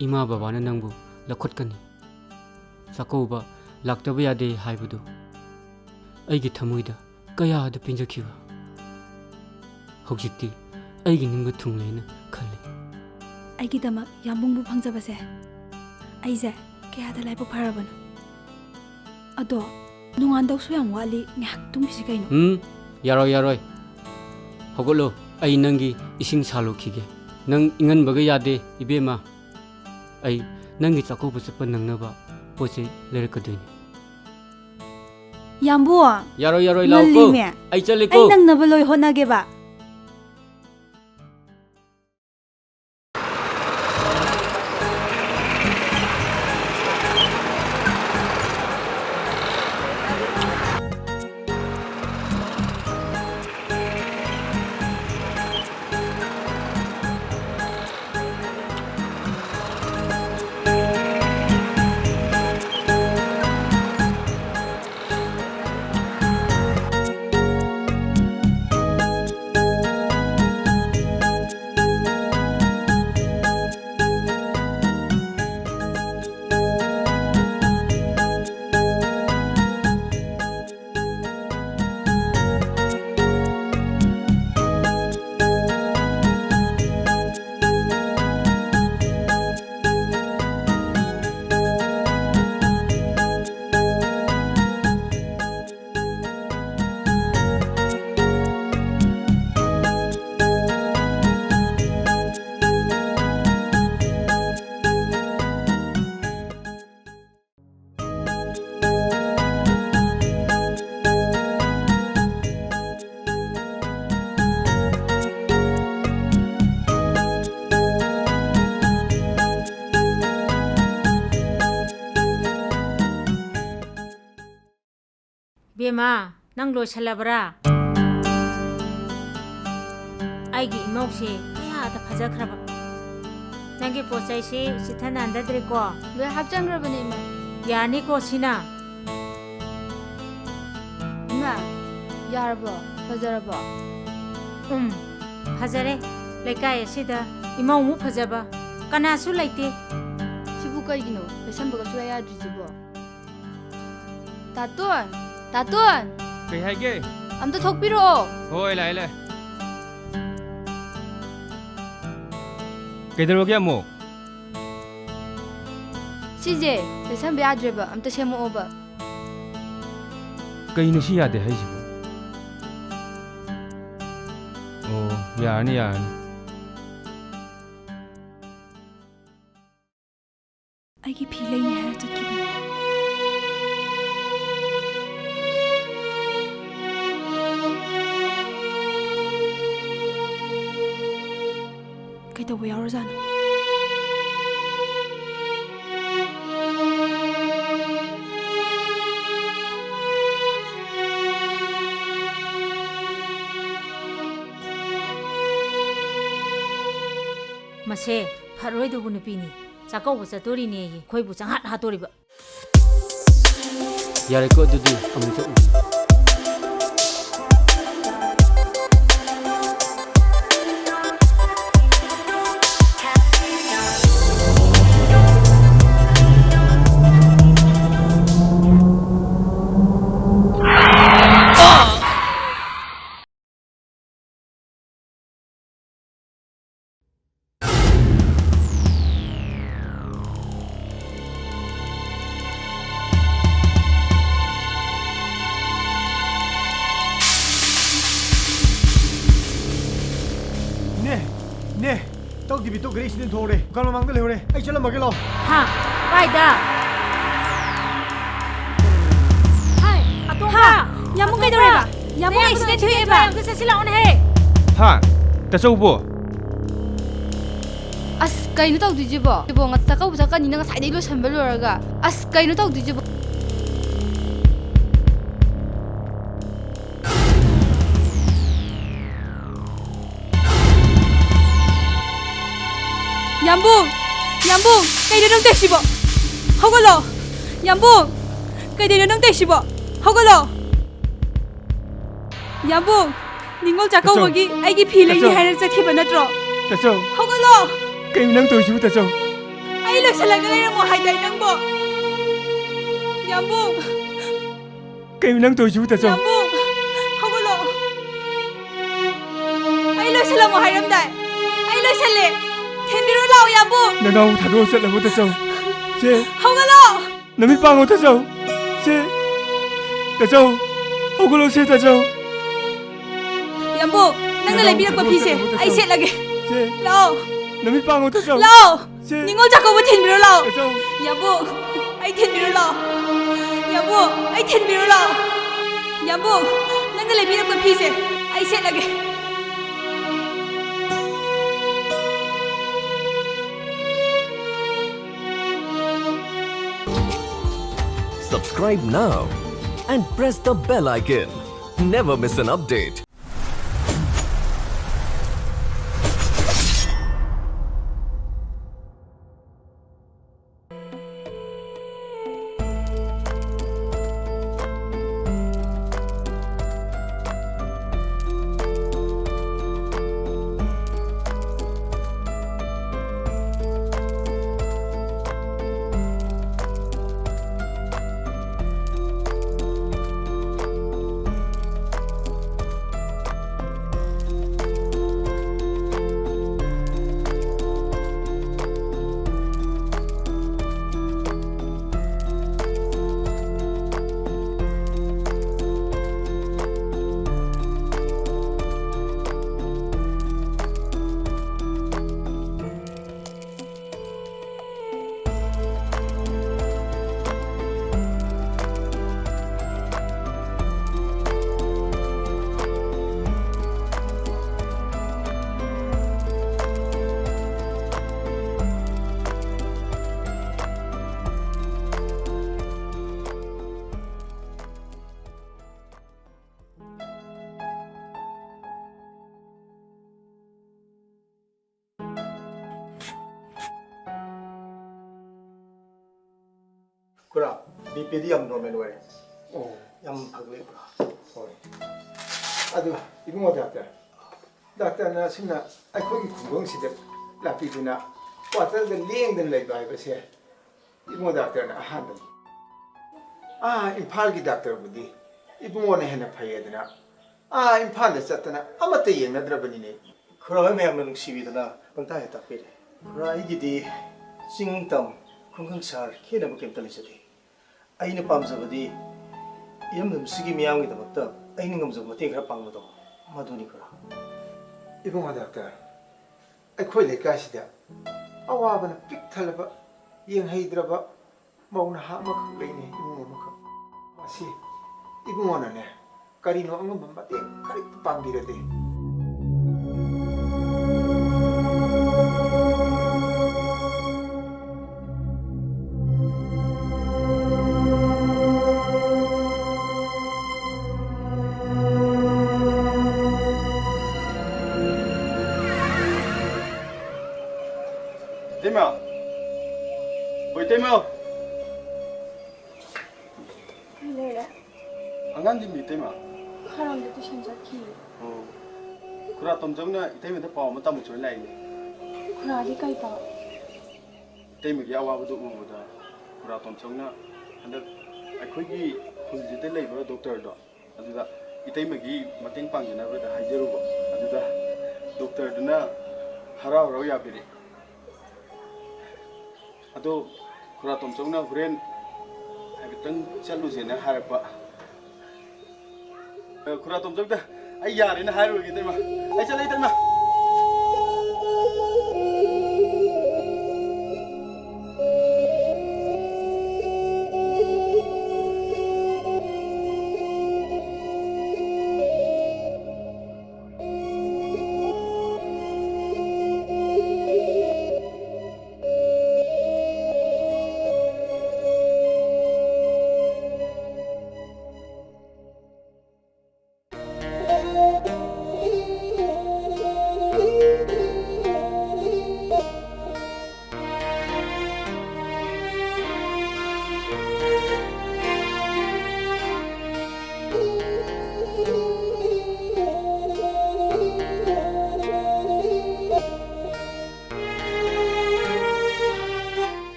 ꯏꯃꯥ ꯕꯕꯥꯅ ꯅꯪꯕꯨ ꯂꯧꯈꯠꯀꯅꯤ꯫ ꯆꯥꯛꯀꯧꯕ ꯂꯥꯛꯇꯕ ꯌꯥꯗꯦ ꯍꯥꯏꯕꯗꯨ ꯑꯩꯒꯤ ꯊꯃꯣꯏꯗ ꯀꯌꯥꯗ ꯄꯦꯟꯖꯈꯤꯕ꯫ ꯍꯧꯖꯤꯛꯇꯤ ꯑꯩꯒꯤ ꯅꯤꯡꯕ ꯊꯨꯡꯂꯦꯅ ꯈꯜꯂꯤ꯫ ꯑꯩꯒꯤꯗꯃꯛ ꯌꯥꯝꯕꯨꯡꯕꯨ ꯐꯪꯖꯕꯁꯦ ꯑꯩꯁꯦ ꯀꯌꯥꯗ ꯂꯥꯏꯕꯛ ꯐꯔꯕꯅꯣ꯫ ꯑꯗꯣ ꯅꯣꯡꯉꯥꯟꯗꯧꯁꯨ ꯌꯥꯝ ꯋꯥꯠꯂꯤ, ꯉꯥꯏꯍꯥꯛ ꯇꯨꯝꯈꯤꯁꯤ ꯀꯩꯅꯣ꯫ ꯎꯝ, ꯌꯥꯔꯣꯏ, ꯌꯥꯔꯣꯏ꯫ ꯍꯧꯒꯠꯂꯣ, ꯑꯩ ꯅꯪꯒꯤ ꯏꯁꯤꯡ ꯁꯥꯜꯂꯨꯈꯤꯒꯦ꯫ ꯅꯪ ꯏꯪꯍꯟꯕꯒ ꯌꯥꯗꯦ, ꯏꯕꯦꯝꯃ꯫ ꯑꯩ ꯅꯪꯒꯤ ꯆꯥꯛꯀꯧꯕ ꯆꯠꯄ ꯅꯪꯅꯕ ꯄꯣꯠ ꯆꯩ ꯂꯩꯔꯛꯀꯗꯣꯏꯅꯤ꯫ ꯌꯥꯝꯕꯨ! ꯌꯥꯔꯣꯏ, ꯌꯥꯔꯣꯏ, ꯂꯥꯛꯑꯣꯀꯣ꯫ ꯉꯜꯂꯤꯃꯦ꯫ ꯑꯩ ꯆꯠꯂꯦꯀꯣ꯫ ꯑꯩ ꯅꯪꯅꯕ ꯂꯣꯏ ꯍꯣꯠꯅꯒꯦꯕ꯫ ꯏꯕꯦꯝꯃ, ꯅꯪ ꯂꯣꯏꯁꯜꯂꯕ꯭ꯔꯥ? ꯑꯩꯒꯤ ꯏꯃꯧꯁꯦ ꯀꯌꯥꯗ ꯐꯖꯈ꯭ꯔꯕ꯫ ꯅꯪꯒꯤ ꯄꯣꯠ ꯆꯩꯁꯤ ꯆꯤꯠꯊ ꯅꯥꯟꯗꯗ꯭ꯔꯦꯀꯣ? ꯂꯣꯏ ꯍꯥꯞꯆꯟꯈ꯭ꯔꯕꯅꯦ, ꯏꯃꯥ꯫ ꯌꯥꯔꯅꯤꯀꯣ ꯁꯤꯅ? ꯏꯃꯥ, ꯌꯥꯔꯕꯣ? ꯐꯖꯔꯕꯣ? ꯎꯝ, ꯐꯖꯔꯦ꯫ ꯂꯩꯀꯥꯏ ꯑꯁꯤꯗ ꯏꯃꯧꯃꯨꯛ ꯐꯖꯕ ꯀꯅꯥꯁꯨ ꯂꯩꯇꯦ꯫ ꯁꯤꯕꯨ ꯀꯩꯒꯤꯅꯣ? ꯂꯩꯁꯟꯕꯒ ꯁꯨꯡꯌꯥ ꯌꯥꯗ꯭ꯔꯤꯁꯤꯕꯣ? ꯇꯥꯇꯣꯟ! ꯇꯥꯇꯣꯟ! ꯀꯩ ꯍꯥꯏꯒꯦ? ꯑꯝꯇ ꯊꯣꯛꯄꯤꯔꯛꯑꯣ꯫ ꯍꯣꯏ, ꯂꯥꯛꯑꯦ, ꯂꯥꯛꯑꯦ꯫ ꯀꯩꯗꯧꯔꯒꯦ ꯑꯃꯨꯛ? ꯁꯤꯁꯦ ꯂꯩꯁꯟꯕ ꯌꯥꯗ꯭ꯔꯦꯕ, ꯑꯝꯇ ꯁꯦꯝꯃꯛꯑꯣꯕ꯫ ꯀꯩꯅꯣ ꯁꯤ ꯌꯥꯗꯦ ꯍꯥꯏꯁꯤꯕꯣ? ꯑꯣ, ꯌꯥꯔꯅꯤ, ꯌꯥꯔꯅꯤ꯫ ꯑꯩꯒꯤ ꯐꯤ ꯂꯩꯅꯤ ꯍꯥꯏꯔ ꯆꯠꯈꯤꯕꯅꯤ꯫ ꯀꯩꯗꯧꯕ ꯌꯥꯎꯔꯖꯥꯠꯅꯣ? ꯃꯁꯦ ꯐꯔꯣꯏꯗꯧꯕ ꯅꯨꯄꯤꯅꯤ꯫ ꯆꯥꯛꯀꯧꯕ ꯆꯠꯇꯣꯔꯤꯅꯦꯌꯦ, ꯑꯩꯈꯣꯏꯕꯨ ꯆꯪꯍꯥꯠ ꯍꯥꯠꯇꯣꯔꯤꯕ꯫ ꯌꯥꯔꯦꯀꯣ, ꯑꯗꯨꯗꯤ ꯑꯃꯨꯛ ꯆꯠꯂꯨꯁꯤ꯫ ꯏꯅꯦ! ꯏꯅꯦ! ꯇꯧꯗꯕꯤ ꯇꯣꯛꯈ꯭ꯔꯦ, ꯑꯦꯛꯁꯤꯗꯦꯟ ꯊꯣꯛꯍꯧꯔꯦ꯫ ꯗꯨꯀꯥꯟ ꯃꯃꯥꯡꯗ ꯂꯩꯍꯧꯔꯦ꯫ ꯑꯩ ꯆꯠꯂꯝꯃꯒꯦ ꯂꯥꯛꯑꯣ꯫ ꯍꯥ? ꯀꯥꯏꯗ? ꯍꯥꯏ, ꯑꯇꯣꯝꯕ! ꯍꯥ? ꯌꯥꯝꯕꯨꯡ ꯑꯇꯣꯝꯕ! ꯀꯩꯗꯧꯔꯦꯕ? ꯌꯥꯝꯕꯨꯡ ꯅꯌꯥꯝꯕꯗꯣ ꯑꯦꯛꯁꯤꯗꯦꯟ ꯊꯣꯛꯑꯦꯕ꯫ ꯑꯝꯇ ꯆꯠꯁꯤ ꯂꯥꯛꯑꯣꯅꯦꯍꯦ꯫ ꯍꯥ? ꯇꯥꯆꯧꯕꯣ? ꯑꯁ, ꯀꯩꯅꯣ ꯇꯧꯗꯣꯏꯁꯤꯕꯣ? ꯁꯤꯕꯣ, ꯉ-, ꯆꯥꯛꯀꯧꯕ ꯆꯠꯀꯅꯤꯅ ꯉꯁꯥꯏꯗꯩ ꯂꯣꯏꯁꯟꯕ ꯂꯣꯏꯔꯒ꯫ ꯑꯁ, ꯀꯩꯅꯣ ꯇꯧꯗꯣꯏꯁꯤꯕꯣ? ꯌꯥꯝꯕꯨꯡ! ꯌꯥꯝꯕꯨꯡ! ꯀꯩꯅꯣ ꯅꯪ ꯇꯧꯏꯁꯤꯕꯣ? ꯍꯧꯒꯠꯂꯣ! ꯌꯥꯝꯕꯨꯡ! ꯀꯩꯗꯧꯔꯤꯅꯣ ꯅꯪ ꯇꯧꯏꯁꯤꯕꯣ? ꯍꯧꯒꯠꯂꯣ! ꯌꯥꯝꯕꯨꯡ! ꯅꯤꯉꯣꯜ ꯆꯥꯛꯀꯧꯕꯒꯤ ꯑꯩꯒꯤ ꯐꯤ ꯂꯩꯅꯤ ꯇꯥꯆꯧ! ꯍꯥꯏꯔ ꯆꯠꯈꯤꯕ ꯅꯠꯇ꯭ꯔꯣ? ꯇꯥꯆꯧ! ꯍꯧꯒꯠꯂꯣ! ꯀꯩꯅꯣ ꯅꯪ ꯇꯧꯔꯤꯁꯤꯕꯨ, ꯇꯥꯆꯧ? ꯑꯩ ꯂꯣꯏꯁꯤꯜꯂꯒ ꯂꯩꯔꯝꯃꯣ ꯍꯥꯏꯗꯥꯏ ꯅꯪꯕꯣ? ꯌꯥꯝꯕꯨꯡ! ꯀꯩꯅꯣ ꯅꯪ ꯇꯧꯔꯤꯁꯤꯕꯨ, ꯇꯥꯆꯧ? ꯌꯥꯝꯕꯨꯡ! ꯍꯧꯒꯠꯂꯣ! ꯑꯩ ꯂꯣꯏꯁꯤꯜꯂꯝꯃꯣ ꯍꯥꯏꯔꯝꯗꯥꯏ? ꯑꯩ ꯂꯣꯏꯁꯤꯜꯂꯦ! ꯊꯤꯟꯕꯤꯔꯣ ꯂꯥꯛꯑꯣ, ꯌꯥꯝꯕꯨꯡ! ꯅꯅꯥꯎ ꯊꯥꯗꯣꯛꯑ ꯆꯠꯂꯕꯣ, ꯇꯥꯆꯧ? ꯁꯦ! ꯍꯧꯒꯠꯂꯣ! ꯅꯃꯤꯠ ꯄꯥꯡꯉꯣ, ꯇꯥꯆꯧ! ꯁꯦ! ꯇꯥꯆꯧ! ꯍꯧꯒꯠꯂꯣ, ꯁꯦ, ꯇꯥꯆꯧ! ꯌꯥꯝꯕꯨꯡ, ꯅꯪꯅ ꯅꯅꯥꯎ ꯂꯩꯕꯤꯔꯛꯄ ꯊꯥꯗꯣꯛꯑ ꯐꯤꯁꯦ ꯆꯠꯂꯕꯣ, ꯑꯩ ꯇꯥꯆꯧ? ꯁꯦꯠꯂꯒꯦ꯫ ꯁꯦ! ꯂꯥꯛꯑꯣ! ꯅꯃꯤꯠ ꯄꯥꯡꯉꯣ, ꯇꯥꯆꯧ! ꯂꯥꯛꯑꯣ! ꯁꯦ! ꯅꯤꯉꯣꯜ ꯆꯥꯛꯀꯧꯕ ꯊꯤꯟꯕꯤꯔꯣ ꯂꯥꯛꯑꯣ! ꯇꯥꯆꯧ! ꯌꯥꯝꯕꯨꯡ, ꯑꯩ ꯊꯤꯟꯕꯤꯔꯣ ꯂꯥꯛꯑꯣ! ꯌꯥꯝꯕꯨꯡ, ꯑꯩ ꯊꯤꯟꯕꯤꯔꯣ ꯂꯥꯛꯑꯣ! ꯌꯥꯝꯕꯨꯡ, ꯅꯪꯅ ꯂꯩꯕꯤꯔꯛꯄ ꯐꯤꯁꯦ ꯑꯩ ꯁꯦꯠꯂꯒꯦ꯫ Subscribe now and press the bell icon. Never miss an update. B ꯄꯤꯗꯤ ꯌꯥꯝ ꯅꯣꯔꯃꯦꯜ ꯑꯣꯏꯔꯦ꯫ ꯑꯣ꯫ ꯌꯥꯝ ꯐꯒꯠꯂꯦ ꯄꯨꯔꯥ꯫ ꯍꯣꯏ꯫ ꯑꯗꯨ ꯏꯕꯨꯡꯉꯣ ꯗꯥꯛꯇꯔ, ꯗꯥꯛꯇꯔꯅ ꯑꯁꯨꯝꯅ ꯑꯩꯈꯣꯏꯒꯤ ꯈꯨꯡꯒꯪꯁꯤꯗ ꯂꯥꯛꯄꯤꯗꯨꯅ ꯀ꯭ꯋꯥꯇꯔꯗ ꯂꯦꯡꯗꯅ ꯂꯩꯕ ꯍꯥꯏꯕꯁꯦ ꯏꯕꯨꯡꯉꯣ ꯗꯥꯛꯇꯔꯅ ꯑꯍꯥꯟꯕꯅꯤ꯫ ꯑꯥ ꯏꯝꯐꯥꯜꯒꯤ ꯗꯥꯛꯇꯔꯕꯨꯗꯤ ꯏꯕꯨꯡꯉꯣꯅ ꯍꯦꯟꯅ ꯐꯩꯌꯦꯗꯅ ꯑꯥ ꯏꯝꯐꯥꯜꯗ ꯆꯠꯇꯅ ꯑꯃꯠꯇ ꯌꯦꯡꯅꯗ꯭ꯔꯕꯅꯤꯅꯦ꯫ ꯈꯨꯔꯥ ꯍꯣꯏ ꯃꯌꯥꯝꯅ ꯅꯨꯡꯁꯤꯕꯤꯗꯅ ꯄꯪꯇꯥꯛ ꯍꯦꯛ ꯇꯥꯛꯄꯤꯔꯦ꯫ ꯈꯨꯔꯥ ꯑꯩꯒꯤꯗꯤ ꯆꯤꯡ ꯇꯝ ꯈꯨꯡꯒꯪ ꯁꯍꯔ ꯈꯦꯠꯅꯕ ꯀꯩꯝꯇ ꯂꯩꯖꯗꯦ꯫ ꯑꯩꯅ ꯄꯥꯝꯖꯕꯗꯤ ꯏꯔꯝꯗꯝꯁꯤꯒꯤ ꯃꯤꯌꯥꯝꯒꯤꯗꯃꯛꯇ ꯑꯩꯅ ꯉꯝꯖꯕ ꯃꯇꯦꯡ ꯈꯔ ꯄꯥꯡꯕꯗꯣ ꯃꯗꯨꯅꯤ ꯈꯨꯔꯥ꯫ ꯏꯕꯨꯡꯉꯣ ꯗꯥꯛꯇꯔ, ꯑꯩꯈꯣꯏ ꯂꯩꯀꯥꯏꯁꯤꯗ ꯑꯋꯥꯕꯅ ꯄꯤꯛ ꯊꯜꯂꯕ ꯌꯦꯡꯍꯩꯗ꯭ꯔꯕ ꯃꯧ ꯅꯍꯥ ꯑꯃꯈꯛ ꯂꯩꯅꯦ, ꯏꯃꯨꯡ ꯑꯃꯈꯛ꯫ ꯃꯁꯤ ꯏꯕꯨꯡꯉꯣꯅꯅꯦ ꯀꯔꯤꯅꯣ ꯑꯉꯝꯕ ꯃꯇꯦꯡ ꯈꯔ ꯄꯥꯡꯕꯤꯔꯗꯤ꯫ ꯏꯇꯩꯃ! ꯍꯣꯏ, ꯏꯇꯩꯃ! ꯀꯩ ꯂꯩꯔꯦ? ꯑꯉꯥꯡꯗꯤ ꯃꯤ ꯏꯇꯩꯃ? ꯈꯔꯝꯗ ꯇꯨꯏꯁꯟ ꯆꯠꯈꯤ꯫ ꯑꯣ꯫ ꯈꯨꯔꯥ ꯇꯣꯝꯆꯧꯅ ꯏꯇꯩꯃꯗ ꯄꯥꯎ ꯑꯃ ꯇꯝꯃꯨ ꯆꯣꯏ ꯂꯥꯛꯏꯅꯦ꯫ ꯈꯨꯔꯥꯗꯤ ꯀꯩ ꯄꯥꯎ? ꯏꯇꯩꯃꯒꯤ ꯑꯋꯥꯕꯗꯨ ꯎꯕꯗ ꯈꯨꯔꯥ ꯇꯣꯝꯆꯧꯅ ꯍꯟꯗꯛ ꯑꯩꯈꯣꯏꯒꯤ ꯈꯨꯜꯁꯤꯗ ꯂꯩꯕ ꯗꯣꯛꯇꯔꯗꯣ ꯑꯗꯨꯗ ꯏꯇꯩꯃꯒꯤ ꯃꯇꯦꯡ ꯄꯥꯡꯖꯅꯕꯗ ꯍꯥꯏꯖꯔꯨꯕ꯫ ꯑꯗꯨꯗ ꯗꯣꯛꯇꯔꯗꯨꯅ ꯍꯔꯥꯎ ꯍꯔꯥꯎ ꯌꯥꯕꯤꯔꯛꯑꯦ꯫ ꯑꯗꯣ ꯈꯨꯔꯥ ꯇꯣꯝꯆꯧꯅ ꯍꯣꯔꯦꯟ ꯍꯥꯏꯐꯦꯠꯇꯪ ꯆꯠꯂꯨꯁꯦꯅ ꯍꯥꯏꯔꯛꯄ꯫ ꯑ, ꯈꯨꯔꯥ ꯇꯣꯝꯆꯧꯗ ꯑꯩ ꯌꯥꯔꯦꯅ ꯍꯥꯏꯔꯨꯔꯒꯦ, ꯏꯇꯩꯃ꯫ ꯑꯩ ꯆꯠꯂꯦ, ꯏꯇꯩꯃ꯫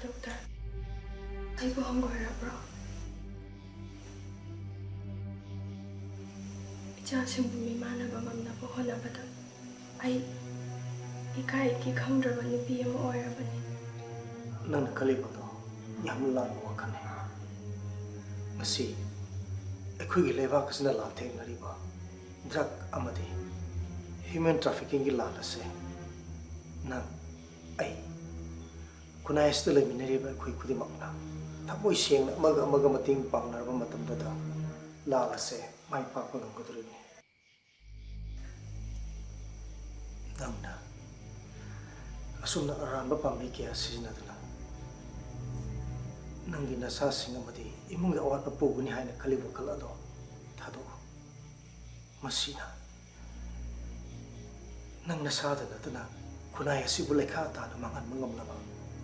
ꯗꯣꯛꯇꯔ, ꯑꯩꯕꯨ ꯍꯪꯒꯣꯏꯔꯕ꯭ꯔꯣ? ꯏꯆꯥꯁꯤꯡꯕꯨ ꯃꯤꯃꯥꯟꯅꯕ ꯉꯝꯅꯕ ꯍꯣꯠꯅꯕꯗ ꯑꯩ ꯏꯀꯥꯏ ꯏꯀꯤ ꯈꯪꯗ꯭ꯔꯕ ꯅꯨꯄꯤ ꯑꯃ ꯑꯣꯏꯔꯕꯅꯤ꯫ ꯅꯪꯅ ꯈꯜꯂꯤꯕꯗꯣ ꯌꯥꯝꯅ ꯂꯥꯟꯕ ꯋꯥꯈꯜꯅꯤ꯫ ꯉꯁꯤ ꯑꯩꯈꯣꯏꯒꯤ ꯂꯩꯕꯥꯛ ꯑꯁꯤꯅ ꯂꯥꯟꯊꯦꯡꯅꯔꯤꯕ drug ꯑꯃꯗꯤ human traffickingꯒꯤ ꯂꯥꯟ ꯑꯁꯦ ꯅꯪ, ꯑꯩ, ꯈꯨꯟꯅꯥꯏ ꯑꯁꯤꯗ ꯂꯩꯃꯤꯟꯅꯔꯤꯕ ꯑꯩꯈꯣꯏ ꯈꯨꯗꯤꯡꯃꯛꯅ ꯊꯃꯣꯏ ꯁꯦꯡꯅ ꯑꯃꯒ ꯑꯃꯒ ꯃꯇꯦꯡ ꯄꯥꯡꯅꯔꯕ ꯃꯇꯝꯗꯗ ꯂꯥꯟ ꯑꯁꯦ ꯃꯥꯏ ꯄꯥꯛꯄ ꯉꯝꯒꯗꯧꯔꯤꯕꯅꯤ꯫ ꯅꯪꯅ ꯑꯁꯨꯝꯅ ꯑꯔꯥꯟꯕ ꯄꯥꯝꯕꯩ ꯀꯌꯥ ꯁꯤꯖꯤꯟꯅꯗꯨꯅ ꯅꯪꯒꯤ ꯅꯁꯥꯁꯤꯡ ꯑꯃꯗꯤ ꯏꯃꯨꯡꯒꯤ ꯑꯋꯥꯠꯄ ꯄꯨꯒꯅꯤ ꯍꯥꯏꯅ ꯈꯜꯂꯤꯕ ꯋꯥꯈꯜ ꯑꯗꯣ ꯊꯥꯗꯣꯛꯎ꯫ ꯃꯁꯤꯅ ꯅꯪ ꯅꯁꯥꯗ ꯅꯠꯇꯅ ꯈꯨꯟꯅꯥꯏ ꯑꯁꯤꯕꯨ ꯂꯩꯈꯥ ꯇꯥꯅ ꯃꯥꯡꯍꯟꯕ ꯉꯝꯂꯕ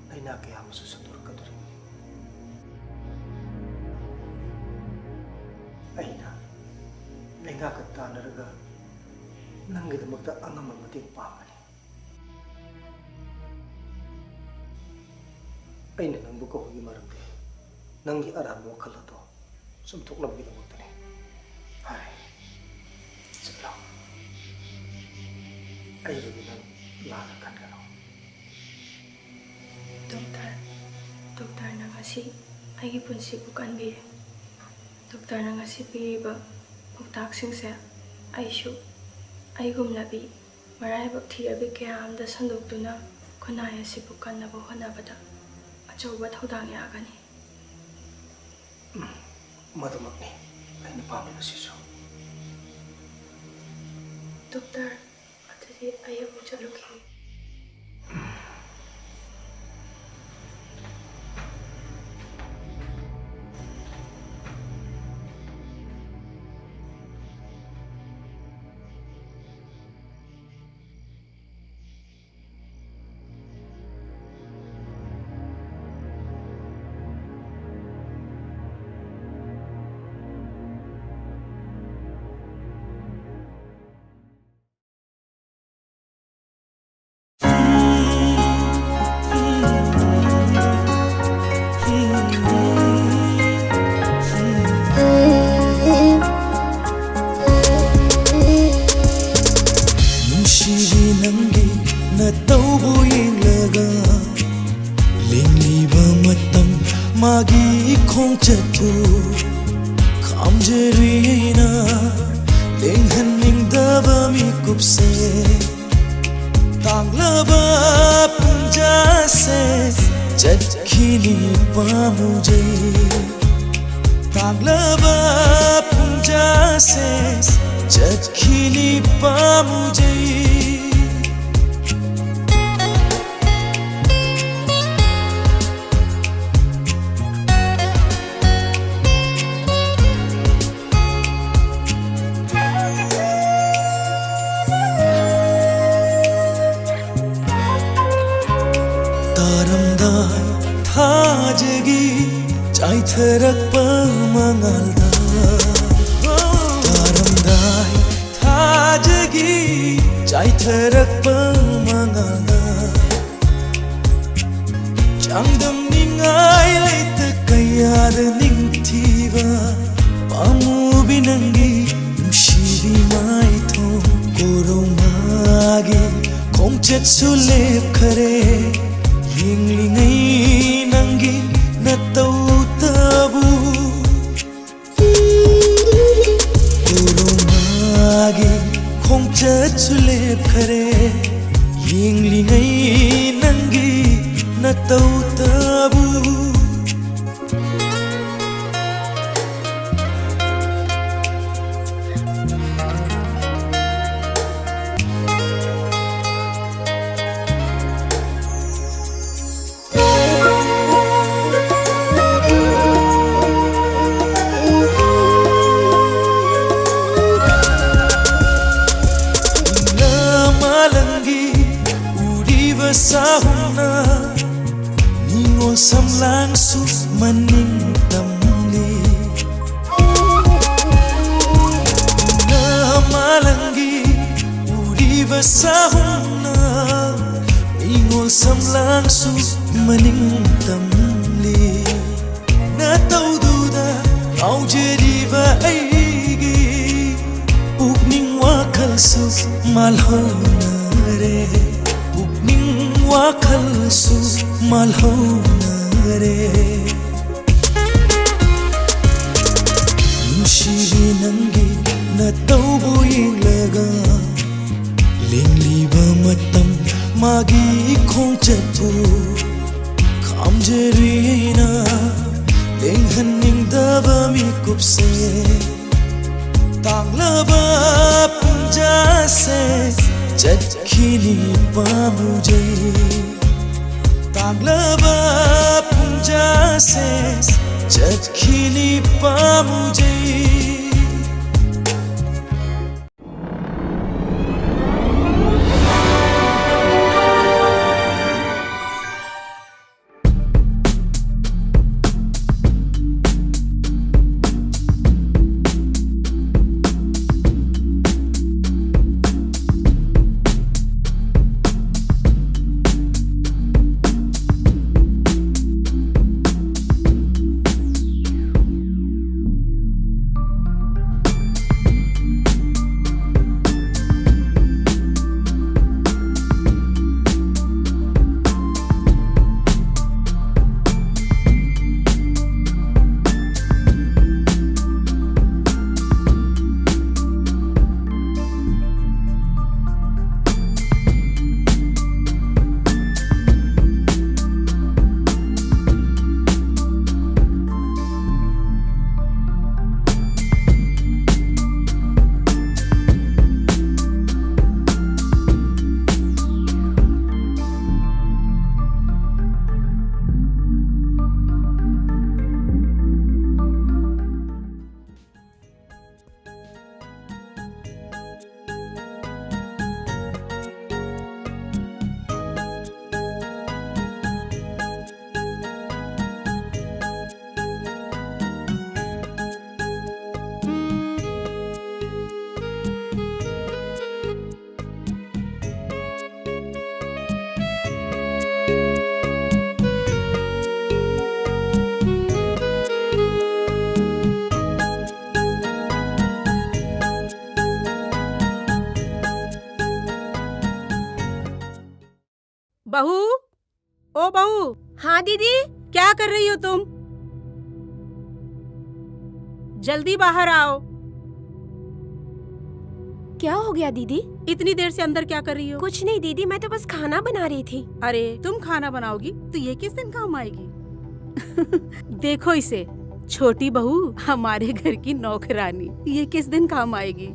ꯂꯥꯏꯅꯥ ꯀꯌꯥ ꯑꯃꯁꯨ ꯁꯟꯗꯣꯔꯛꯀꯗꯧꯔꯤꯕꯅꯤ꯫ ꯑꯩꯅ ꯂꯩꯉꯥꯛꯀ ꯇꯥꯟꯅꯔꯒ ꯅꯪꯒꯤꯗꯃꯛꯇ ꯑꯉꯝꯕ ꯃꯇꯦꯡ ꯄꯥꯡꯒꯅꯤ꯫ ꯑꯩꯅ ꯅꯪꯕꯨ ꯀꯧꯕꯒꯤ ꯃꯔꯝꯗꯤ ꯅꯪꯒꯤ ꯑꯔꯥꯟꯕ ꯋꯥꯈꯜ ꯑꯗꯣ ꯆꯨꯝꯊꯣꯛꯅꯕꯒꯤꯗꯃꯛꯇꯅꯤ꯫ ꯐꯔꯦ, ꯆꯠꯂꯣ꯫ ꯑꯩꯕꯨꯗꯤ ꯅꯪ ꯂꯥꯟꯅ ꯈꯟꯒꯅꯨ꯫ ꯗꯣꯛꯇꯔ, ꯗꯣꯛꯇꯔꯅ ꯉꯁꯤ ꯑꯩꯒꯤ ꯄꯨꯟꯁꯤꯕꯨ ꯀꯟꯕꯤꯔꯦ꯫ ꯗꯣꯛꯇꯔꯅ ꯉꯁꯤ ꯄꯤꯔꯤꯕ ꯄꯥꯎꯇꯥꯛꯁꯤꯡꯁꯦ ꯑꯩꯁꯨ ꯑꯩꯒꯨꯝꯂꯕꯤ ꯃꯔꯥꯏꯕꯛ ꯊꯤꯔꯕꯤ ꯀꯌꯥ ꯑꯃꯗ ꯁꯟꯗꯣꯛꯇꯨꯅ ꯈꯨꯟꯅꯥꯏ ꯑꯁꯤꯕꯨ ꯀꯟꯅꯕ ꯍꯣꯠꯅꯕꯗ ꯑꯆꯧꯕ ꯊꯧꯗꯥꯡ ꯌꯥꯒꯅꯤ꯫ ꯎꯝ, ꯃꯗꯨꯃꯛꯅꯤ ꯑꯩꯅ ꯄꯥꯝꯂꯤꯕꯁꯤꯁꯨ꯫ ꯗꯣꯛꯇꯔ, ꯑꯗꯨꯗꯤ ꯑꯩ ꯑꯃꯨꯛ ꯆꯠꯂꯨꯈꯤꯒꯦ꯫ ꯅꯪꯒꯤ ꯅꯇꯧꯕꯨ ꯌꯦꯡꯂꯒ ꯂꯦꯡꯂꯤꯕ ꯃꯇꯝ ꯃꯥꯒꯤ ꯈꯣꯡꯆꯠꯄꯨ ꯈꯥꯝꯖꯔꯤ ꯑꯩꯅ ꯂꯦꯡꯍꯟꯅꯤꯡꯗꯕ ꯃꯤꯀꯨꯞꯁꯦ꯫ ꯇꯥꯡꯂꯕ ꯄꯨꯡꯖꯥꯁꯦ ꯆꯠꯈꯤꯅꯤ ꯄꯥꯝꯃꯨꯖꯩ꯫ ꯇꯥꯡꯂꯕ ꯄꯨꯡꯖꯥꯁꯦ ꯆꯠꯈꯤꯅꯤ ꯄꯥꯝꯃꯨꯖꯩ꯫ ꯇꯥꯔꯝꯗꯥꯏ ꯊꯥꯖꯒꯤ ꯆꯥꯏꯊꯔꯛꯄ ꯃꯉꯥꯜꯗ, ꯇꯥꯔꯝꯗꯥꯏ ꯊꯥꯖꯒꯤ ꯆꯥꯏꯊꯔꯛꯄ ꯃꯉꯥꯜꯗ, ꯆꯥꯡꯗꯝꯅꯤꯡꯉꯥꯏ ꯂꯩꯇ ꯀꯌꯥꯗ ꯅꯤꯡꯊꯤꯕ ꯄꯥꯝꯃꯨꯕꯤ ꯅꯪꯒꯤ ꯅꯨꯡꯁꯤꯕꯤ ꯃꯥꯏꯊꯣꯡ꯫ ꯀꯣꯔꯧꯉꯥꯒꯤ ꯈꯣꯡꯆꯠꯁꯨ ꯂꯦꯞꯈꯔꯦ, ꯌꯦꯡꯂꯤꯉꯩ ꯅꯪꯒꯤ ꯅꯇꯧꯇꯕꯨ꯫ ꯀꯣꯔꯧꯉꯥꯒꯤ ꯈꯣꯡꯆꯠꯁꯨ ꯂꯦꯞꯈꯔꯦ, ꯌꯦꯡꯂꯤꯉꯩ ꯅꯪꯒꯤ ꯅꯇꯧꯇꯕꯨ꯫ ꯃꯥꯂꯪꯒꯤ ꯎꯔꯤꯕ ꯁꯥꯍꯨꯝꯅ ꯅꯤꯉꯣꯜ ꯁꯝꯂꯥꯡꯁꯨ ꯃꯅꯤꯡ ꯇꯝꯂꯤ꯫ ꯃꯥꯂꯪꯒꯤ ꯎꯔꯤꯕ ꯁꯥꯍꯨꯝꯅ ꯅꯤꯉꯣꯜ ꯁꯝꯂꯥꯡꯁꯨ ꯃꯅꯤꯡ ꯇꯝꯂꯤ꯫ ꯅꯇꯧꯗꯨꯗ ꯉꯥꯎꯖꯔꯤꯕ ꯑꯩꯒꯤ ꯄꯨꯛꯅꯤꯡ ꯋꯥꯈꯜꯁꯨ ꯃꯥꯜꯍꯧꯅ ꯄꯨꯛꯅꯤꯡ ꯋꯥꯈꯜꯁꯨ ꯃꯥꯜꯍꯧꯅꯔꯦ꯫ ꯅꯨꯡꯁꯤꯕꯤ ꯅꯪꯒꯤ ꯅꯇꯧꯕꯨ ꯌꯦꯡꯂꯒ ꯂꯦꯡꯂꯤꯕ ꯃꯇꯝ ꯃꯥꯒꯤ ꯈꯣꯡꯆꯠꯄꯨ ꯈꯥꯝꯖꯔꯤꯅ ꯂꯦꯡꯍꯟꯅꯤꯡꯗꯕ ꯃꯤꯀꯨꯞꯁꯦ ꯇꯥꯡꯂꯕ ꯄꯨꯡꯖꯥꯁꯦ ꯆꯠꯈꯤꯅꯤ ꯄꯥꯝꯃꯨꯖꯩ꯫ ꯇꯥꯡꯂꯕ ꯄꯨꯡꯖꯥꯁꯦ ꯆꯠꯈꯤꯅꯤ ꯄꯥꯝꯃꯨꯖꯩ꯫ बहू, ओ बहू, हाँ दीदी। क्या कर रही हो तुम? जल्दी बाहर आओ। क्या हो गया दीदी? इतनी देर से अंदर क्या कर रही हो? कुछ नहीं दीदी, मैं तो बस खाना बना रही थी। अरे, तुम खाना बनाओगी तो ये किस दिन काम आएगी? देखो इसे, छोटी बहू, हमारे घर की नौकरानी, ये किस दिन काम आएगी?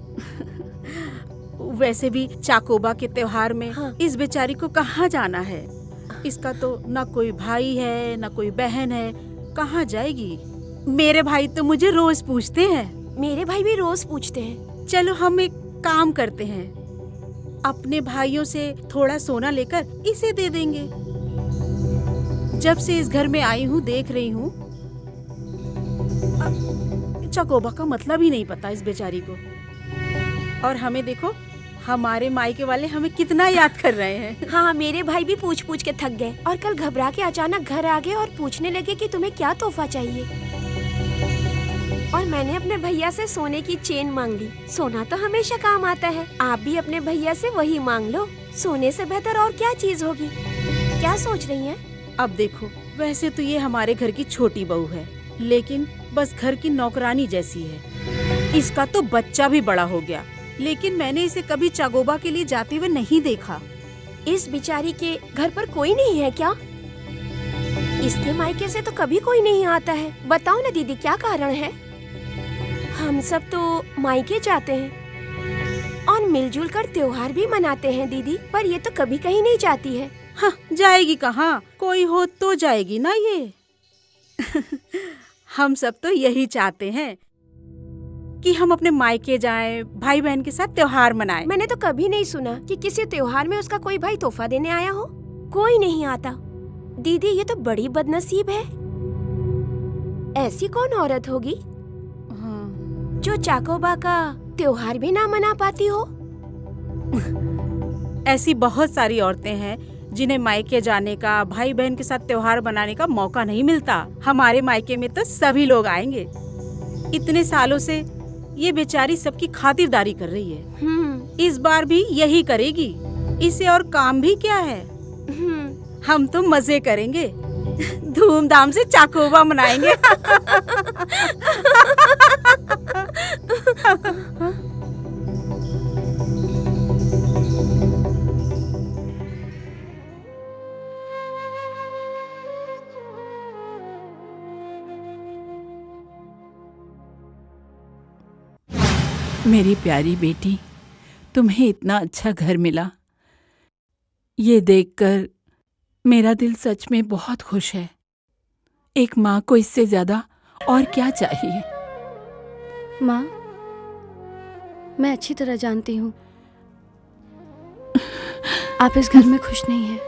वैसे भी चाकोबा के त्योहार में हाँ। इस बेचारी को कहाँ जाना है? इसका तो ना कोई भाई है, ना कोई बहन है, कहाँ जाएगी? मेरे भाई तो मुझे रोज पूछते हैं। मेरे भाई भी रोज पूछते हैं। चलो, हम एक काम करते हैं, अपने भाइयों से थोड़ा सोना लेकर इसे दे देंगे। जब से इस घर में आई हूँ, देख रही हूँ, अ, चाकोबा का मतलब ही नहीं पता इस बेचारी को। और हमें देखो, हमारे मायके वाले हमें कितना याद कर रहे हैं। हाँ, मेरे भाई भी पूछ पूछ के थक गए और कल घबरा के अचानक घर आ गए और पूछने लगे कि तुम्हें क्या तोहफा चाहिए। और मैंने अपने भैया से सोने की चेन मांग ली। सोना तो हमेशा काम आता है, आप भी अपने भैया से वही मांग लो। सोने से बेहतर और क्या चीज होगी? क्या सोच रही हैं? अब देखो, वैसे तो ये हमारे घर की छोटी बहू है, लेकिन बस घर की नौकरानी जैसी है। इसका तो बच्चा भी बड़ा हो गया, लेकिन मैंने इसे कभी चाकोबा के लिए जाते हुए नहीं देखा। इस बेचारी के घर पर कोई नहीं है क्या? इसके मायके से तो कभी कोई नहीं आता है। बताओ ना दीदी, क्या कारण है? हम सब तो मायके जाते हैं और मिलजुल कर त्योहार भी मनाते हैं दीदी, पर ये तो कभी कहीं नहीं जाती है। हाँ, जाएगी कहाँ? कोई हो तो जाएगी ना ये। हम सब तो यही चाहते हैं कि हम अपने मायके जाएं, भाई बहन के साथ त्योहार मनाएं। मैंने तो कभी नहीं सुना कि किसी त्योहार में उसका कोई भाई तोहफा देने आया हो। कोई नहीं आता। दीदी, ये तो बड़ी बदनसीब है। ऐसी कौन औरत होगी हाँ। जो चाकोबा का त्योहार भी ना मना पाती हो? ऐसी बहुत सारी औरतें हैं जिन्हें मायके जाने का, भाई बहन के साथ त्योहार मनाने का मौका नहीं मिलता। हमारे मायके में तो सभी लोग आएंगे। इतने सालों से ये बेचारी सबकी खातिरदारी कर रही है, हम्म। इस बार भी यही करेगी। इसे और काम भी क्या है? हम तो मजे करेंगे, धूमधाम से चाकोबा मनाएंगे। मेरी प्यारी बेटी, तुम्हें इतना अच्छा घर मिला। ये देखकर मेरा दिल सच में बहुत खुश है। एक माँ को इससे ज्यादा और क्या चाहिए? माँ, मैं अच्छी तरह जानती हूँ, आप इस घर में खुश नहीं हैं।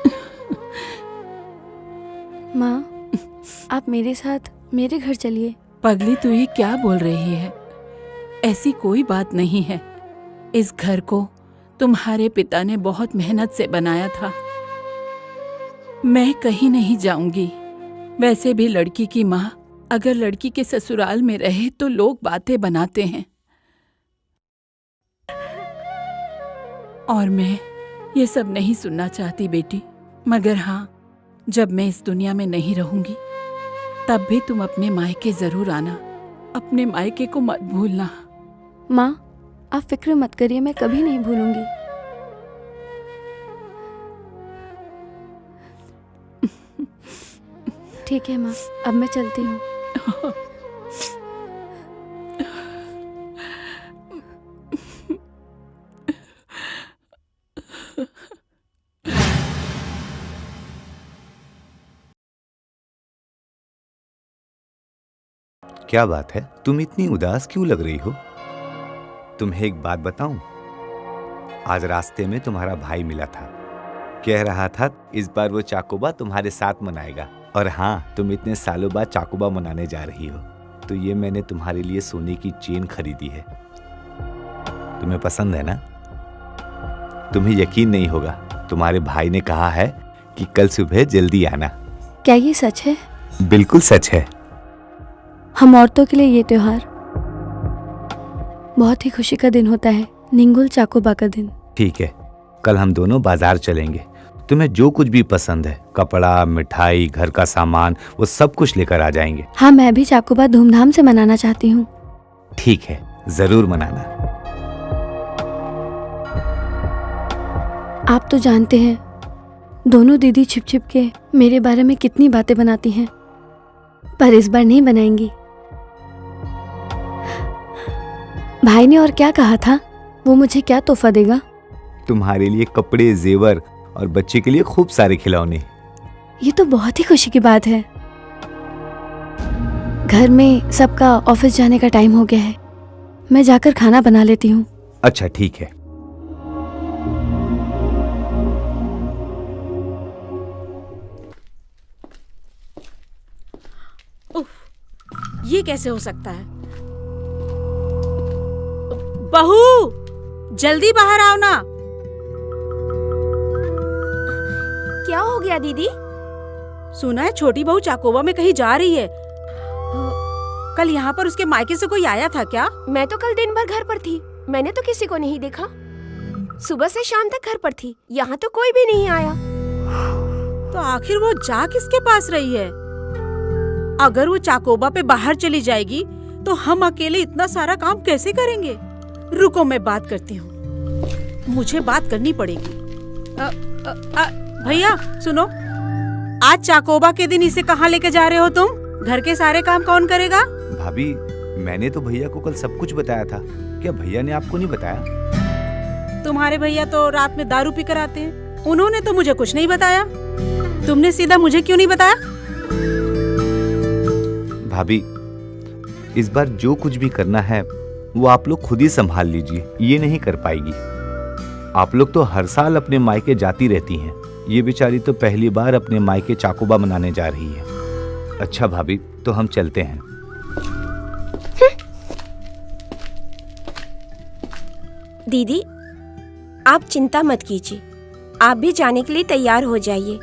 माँ, आप मेरे साथ मेरे घर चलिए। पगली, तू ये क्या बोल रही है? ऐसी कोई बात नहीं है। इस घर को तुम्हारे पिता ने बहुत मेहनत से बनाया था। मैं कहीं नहीं जाऊंगी। वैसे भी लड़की की माँ अगर लड़की के ससुराल में रहे तो लोग बातें बनाते हैं। और मैं ये सब नहीं सुनना चाहती बेटी, मगर हाँ, जब मैं इस दुनिया में नहीं रहूंगी, तब भी तुम अपने मायके जरूर आना। अपने मायके को मत भूलना। माँ, आप फिक्र मत करिए, मैं कभी नहीं भूलूंगी। ठीक है माँ, अब मैं चलती हूँ। क्या बात है, तुम इतनी उदास क्यों लग रही हो? तुम्हें एक बात बताऊं, आज रास्ते में तुम्हारा भाई मिला था, कह रहा था इस बार वो चाकोबा तुम्हारे साथ मनाएगा। और हाँ, तुम इतने सालों बाद चाकोबा मनाने जा रही हो, तो ये मैंने तुम्हारे लिए सोने की चेन खरीदी है। तुम्हें पसंद है ना? तुम्हें यकीन नहीं होगा, तुम्हारे भाई ने कहा है कि कल सुबह जल्दी आना। क्या ये सच है? बिल्कुल सच है। हम औरतों के लिए ये त्योहार बहुत ही खुशी का दिन होता है, निंगुल चाकोबा का दिन। ठीक है, कल हम दोनों बाजार चलेंगे। तुम्हें जो कुछ भी पसंद है, कपड़ा, मिठाई, घर का सामान, वो सब कुछ लेकर आ जाएंगे। हाँ, मैं भी चाकोबा धूमधाम से मनाना चाहती हूँ। ठीक है, जरूर मनाना। आप तो जानते हैं, दोनों दीदी छिप छिप के मेरे बारे में कितनी बातें बनाती हैं, पर इस बार नहीं बनाएंगी। भाई ने और क्या कहा था, वो मुझे क्या तोहफा देगा? तुम्हारे लिए कपड़े, जेवर और बच्चे के लिए खूब सारे खिलौने। ये तो बहुत ही खुशी की बात है। घर में सबका ऑफिस जाने का टाइम हो गया है, मैं जाकर खाना बना लेती हूँ। अच्छा, ठीक है। उफ, ये कैसे हो सकता है? बहू, जल्दी बाहर आओ ना। क्या हो गया दीदी? सुना है छोटी बहू चाकोबा में कहीं जा रही है। कल यहाँ पर उसके मायके से कोई आया था क्या? मैं तो कल दिन भर घर पर थी, मैंने तो किसी को नहीं देखा। सुबह से शाम तक घर पर थी, यहाँ तो कोई भी नहीं आया। तो आखिर वो जा किसके पास रही है? अगर वो चाकोबा पे बाहर चली जाएगी तो हम अकेले इतना सारा काम कैसे करेंगे? रुको, मैं बात करती हूँ, मुझे बात करनी पड़ेगी। अ, अ, अ, भैया सुनो, आज चाकोबा के दिन इसे कहाँ लेके जा रहे हो तुम? घर के सारे काम कौन करेगा? भाभी, मैंने तो भैया को कल सब कुछ बताया था। क्या भैया ने आपको नहीं बताया? तुम्हारे भैया तो रात में दारू पी कर आते हैं, उन्होंने तो मुझे कुछ नहीं बताया। तुमने सीधा मुझे क्यों नहीं बताया? भाभी, इस बार जो कुछ भी करना है, वो आप लोग खुद ही संभाल लीजिए, ये नहीं कर पाएगी। आप लोग तो हर साल अपने मायके जाती रहती हैं, ये बेचारी तो पहली बार अपने मायके चाकोबा मनाने जा रही है। अच्छा भाभी, तो हम चलते हैं। दीदी, आप चिंता मत कीजिए, आप भी जाने के लिए तैयार हो जाइए।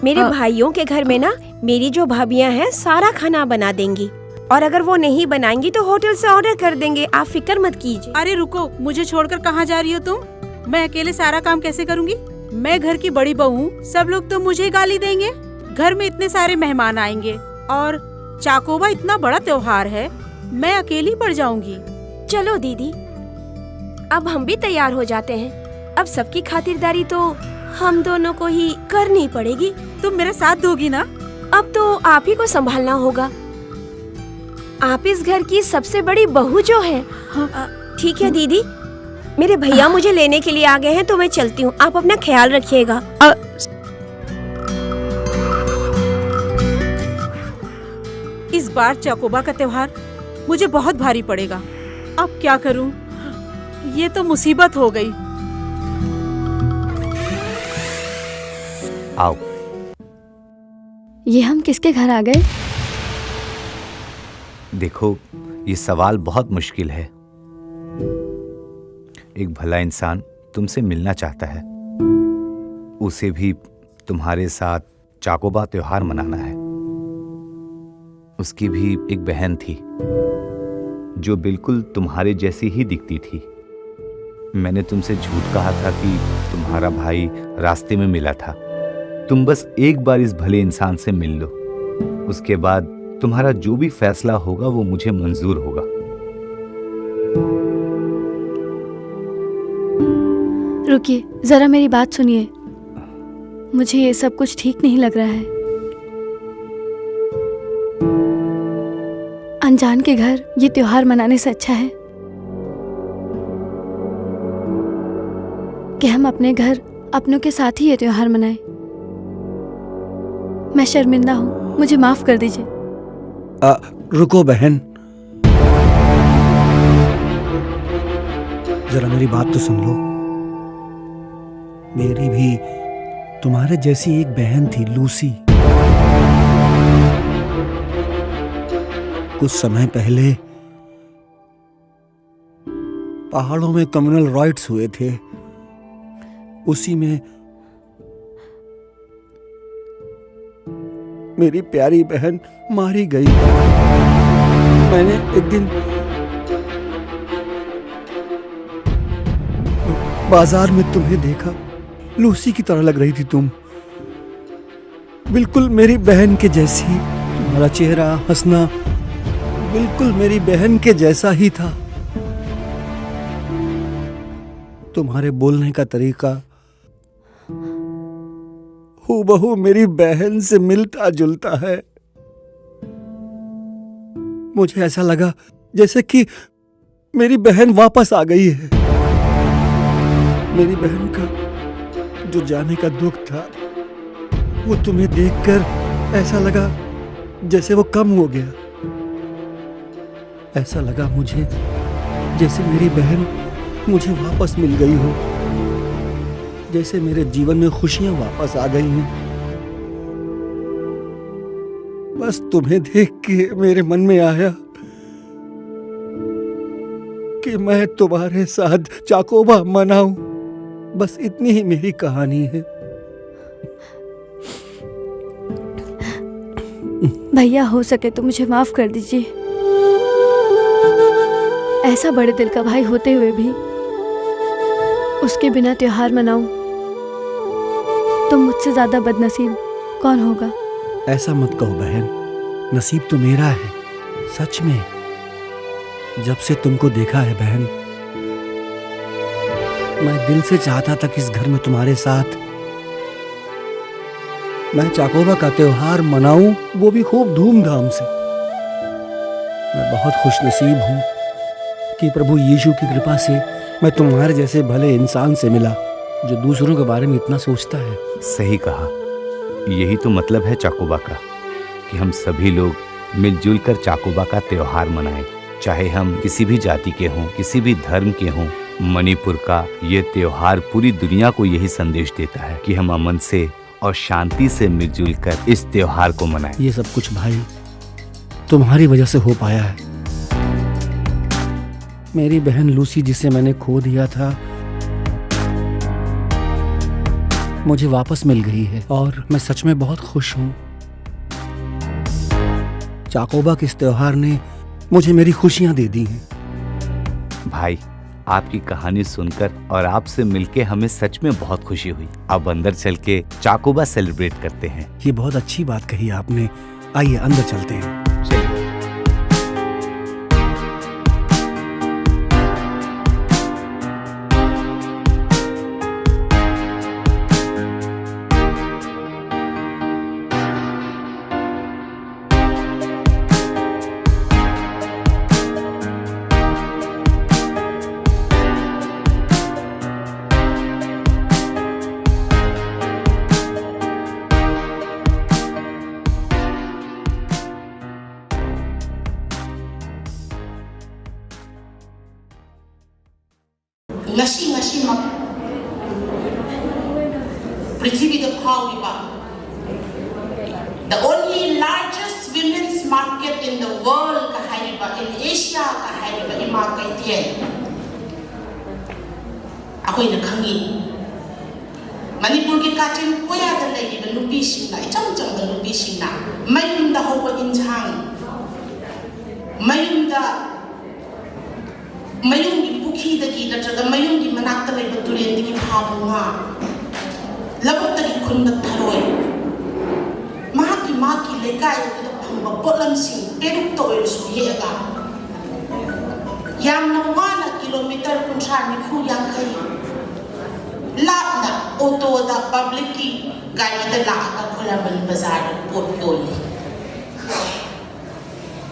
मेरे हाँ। भाइयों के घर में ना, मेरी जो भाभियां हैं, सारा खाना बना देंगी, और अगर वो नहीं बनाएंगी तो होटल से ऑर्डर कर देंगे। आप फिक्र मत कीजिए। अरे रुको, मुझे छोड़कर कहाँ जा रही हो तुम? मैं अकेले सारा काम कैसे करूंगी? मैं घर की बड़ी बहू हूँ, सब लोग तो मुझे गाली देंगे। घर में इतने सारे मेहमान आएंगे और चाकोबा इतना बड़ा त्योहार है, मैं अकेली पड़ जाऊंगी। चलो दीदी, अब हम भी तैयार हो जाते हैं। अब सबकी खातिरदारी तो हम दोनों को ही करनी पड़ेगी। तुम मेरा साथ दोगी ना? अब तो आप ही को संभालना होगा। आप इस घर की सबसे बड़ी बहू जो है। हाँ। अ, ठीक है दीदी, मेरे भैया मुझे लेने के लिए आ गए हैं, तो मैं चलती हूँ। आप अपना ख्याल रखिएगा। अ, इस बार चाकोबा का त्योहार मुझे बहुत भारी पड़ेगा। अब क्या करूं? ये तो मुसीबत हो गई। आओ। ये हम किसके घर आ गए? देखो, ये सवाल बहुत मुश्किल है। एक भला इंसान तुमसे मिलना चाहता है। उसे भी तुम्हारे साथ चाकोबा त्योहार मनाना है। उसकी भी एक बहन थी, जो बिल्कुल तुम्हारे जैसी ही दिखती थी। मैंने तुमसे झूठ कहा था कि तुम्हारा भाई रास्ते में मिला था। तुम बस एक बार इस भले इंसान से मिल लो, उसके बाद तुम्हारा जो भी फैसला होगा, वो मुझे मंजूर होगा। रुकिए, जरा मेरी बात सुनिए। मुझे ये सब कुछ ठीक नहीं लग रहा है। अनजान के घर ये त्योहार मनाने से अच्छा है कि हम अपने घर अपनों के साथ ही ये त्योहार मनाएं। मैं शर्मिंदा हूँ, मुझे माफ कर दीजिए। आ, रुको बहन, जरा मेरी बात तो सुन लो। मेरी भी तुम्हारे जैसी एक बहन थी, लूसी। कुछ समय पहले पहाड़ों में कम्युनल राइट्स हुए थे, उसी में मेरी प्यारी बहन मारी गई। मैंने एक दिन बाजार में तुम्हें देखा, लूसी की तरह लग रही थी तुम, बिल्कुल मेरी बहन के जैसी। तुम्हारा चेहरा, हंसना बिल्कुल मेरी बहन के जैसा ही था। तुम्हारे बोलने का तरीका हूबहू मेरी बहन से मिलता जुलता है। मुझे ऐसा लगा जैसे कि मेरी बहन वापस आ गई है। मेरी बहन का जो जाने का दुख था, वो तुम्हें देखकर ऐसा लगा जैसे वो कम हो गया। ऐसा लगा मुझे जैसे मेरी बहन मुझे वापस मिल गई हो, जैसे मेरे जीवन में खुशियां वापस आ गई हैं। बस तुम्हें देख के मेरे मन में आया कि मैं तुम्हारे साथ चाकोबा मनाऊं। बस इतनी ही मेरी कहानी है। भैया, हो सके तो मुझे माफ कर दीजिए। ऐसा बड़े दिल का भाई होते हुए भी उसके बिना त्योहार मनाऊं, तो मुझसे ज्यादा बदनसीब कौन होगा? ऐसा मत कहो बहन, नसीब तो मेरा है सच में। जब से तुमको देखा है बहन, मैं दिल से चाहता था कि इस घर में तुम्हारे साथ मैं चाकोबा का त्योहार मनाऊं, वो भी खूब धूमधाम से। मैं बहुत खुशनसीब हूं कि प्रभु यीशु की कृपा से मैं तुम्हारे जैसे भले इंसान से मिला, जो दूसरों के बारे में इतना सोचता है। सही कहा, यही तो मतलब है चाकोबा का, कि हम सभी लोग मिलजुल कर चाकोबा का त्योहार मनाएं। चाहे हम किसी भी जाति के हों, किसी भी धर्म के हों, मणिपुर का ये त्योहार पूरी दुनिया को यही संदेश देता है कि हम अमन से और शांति से मिलजुल कर इस त्योहार को मनाएं। ये सब कुछ भाई तुम्हारी वजह से हो पाया है। मेरी बहन लूसी, जिसे मैंने खो दिया था, मुझे वापस मिल गई है और मैं सच में बहुत खुश हूँ। चाकोबा के इस त्योहार ने मुझे मेरी खुशियां दे दी हैं। भाई, आपकी कहानी सुनकर और आपसे मिलके हमें सच में बहुत खुशी हुई। अब अंदर चल के चाकोबा सेलिब्रेट करते हैं। ये बहुत अच्छी बात कही आपने। आइए, अंदर चलते हैं। चलिए। ꯉꯁꯤ ꯉꯁꯤꯃꯛ ꯄ꯭ꯔꯤꯊꯤꯕꯤꯗ ꯐꯥꯎꯔꯤꯕ the only largest women's market in the world ꯀ ꯍꯥꯏꯔꯤꯕ, in Asia ꯀ ꯍꯥꯏꯔꯤꯕ ꯏꯃꯥ ꯀꯩꯊꯦꯜ ꯑꯩꯈꯣꯏꯅ ꯈꯪꯉꯤ꯫ ꯃꯅꯤꯄꯨꯔꯒꯤ ꯀꯥꯆꯤꯟ ꯀꯣꯌꯥꯗ ꯂꯩꯔꯤꯕ ꯅꯨꯄꯤꯁꯤꯡꯅ, ꯏꯆꯝ ꯆꯝꯕ ꯅꯨꯄꯤꯁꯤꯡꯅ ꯃꯌꯨꯝꯗ ꯍꯧꯕ ꯏꯟꯁꯥꯡ, ꯃꯌꯨꯝꯗ ꯃꯌꯨꯝꯒꯤ ꯄꯨꯈ꯭ꯔꯤꯗꯒꯤ ꯅꯠꯇ꯭ꯔꯒ ꯃꯌꯨꯝꯒꯤ ꯃꯅꯥꯛꯇ ꯂꯩꯕ ꯇꯨꯔꯦꯟꯗꯒꯤ ꯐꯥꯕ ꯉꯥ, ꯂꯧꯕꯨꯛꯇꯒꯤ ꯈꯨꯟꯕ ꯊꯔꯣꯏ, ꯃꯍꯥꯛꯀꯤ ꯃꯍꯥꯛꯀꯤ ꯂꯩꯀꯥꯏ ꯑꯗꯨꯗ ꯐꯪꯕ ꯄꯣꯠꯂꯝꯁꯤꯡ ꯄꯦꯔꯨꯛꯇ ꯑꯣꯏꯔꯁꯨ ꯍꯦꯛꯑꯒ ꯌꯥꯝꯅ ꯋꯥꯅ ꯀꯤꯂꯣꯃꯤꯇꯔ ꯀꯨꯟꯊ꯭ꯔꯥ, ꯅꯤꯐꯨ, ꯌꯥꯡꯈꯩ ꯂꯥꯞꯅ ꯑꯣꯇꯣꯗ, ꯄꯕ꯭ꯂꯤꯛꯀꯤ ꯒꯥꯔꯤꯗ ꯂꯥꯛꯑꯒ ꯈꯣꯏꯔꯥꯡꯕꯟ ꯕꯖꯥꯔꯗ ꯄꯣꯠ ꯌꯣꯜꯂꯤ꯫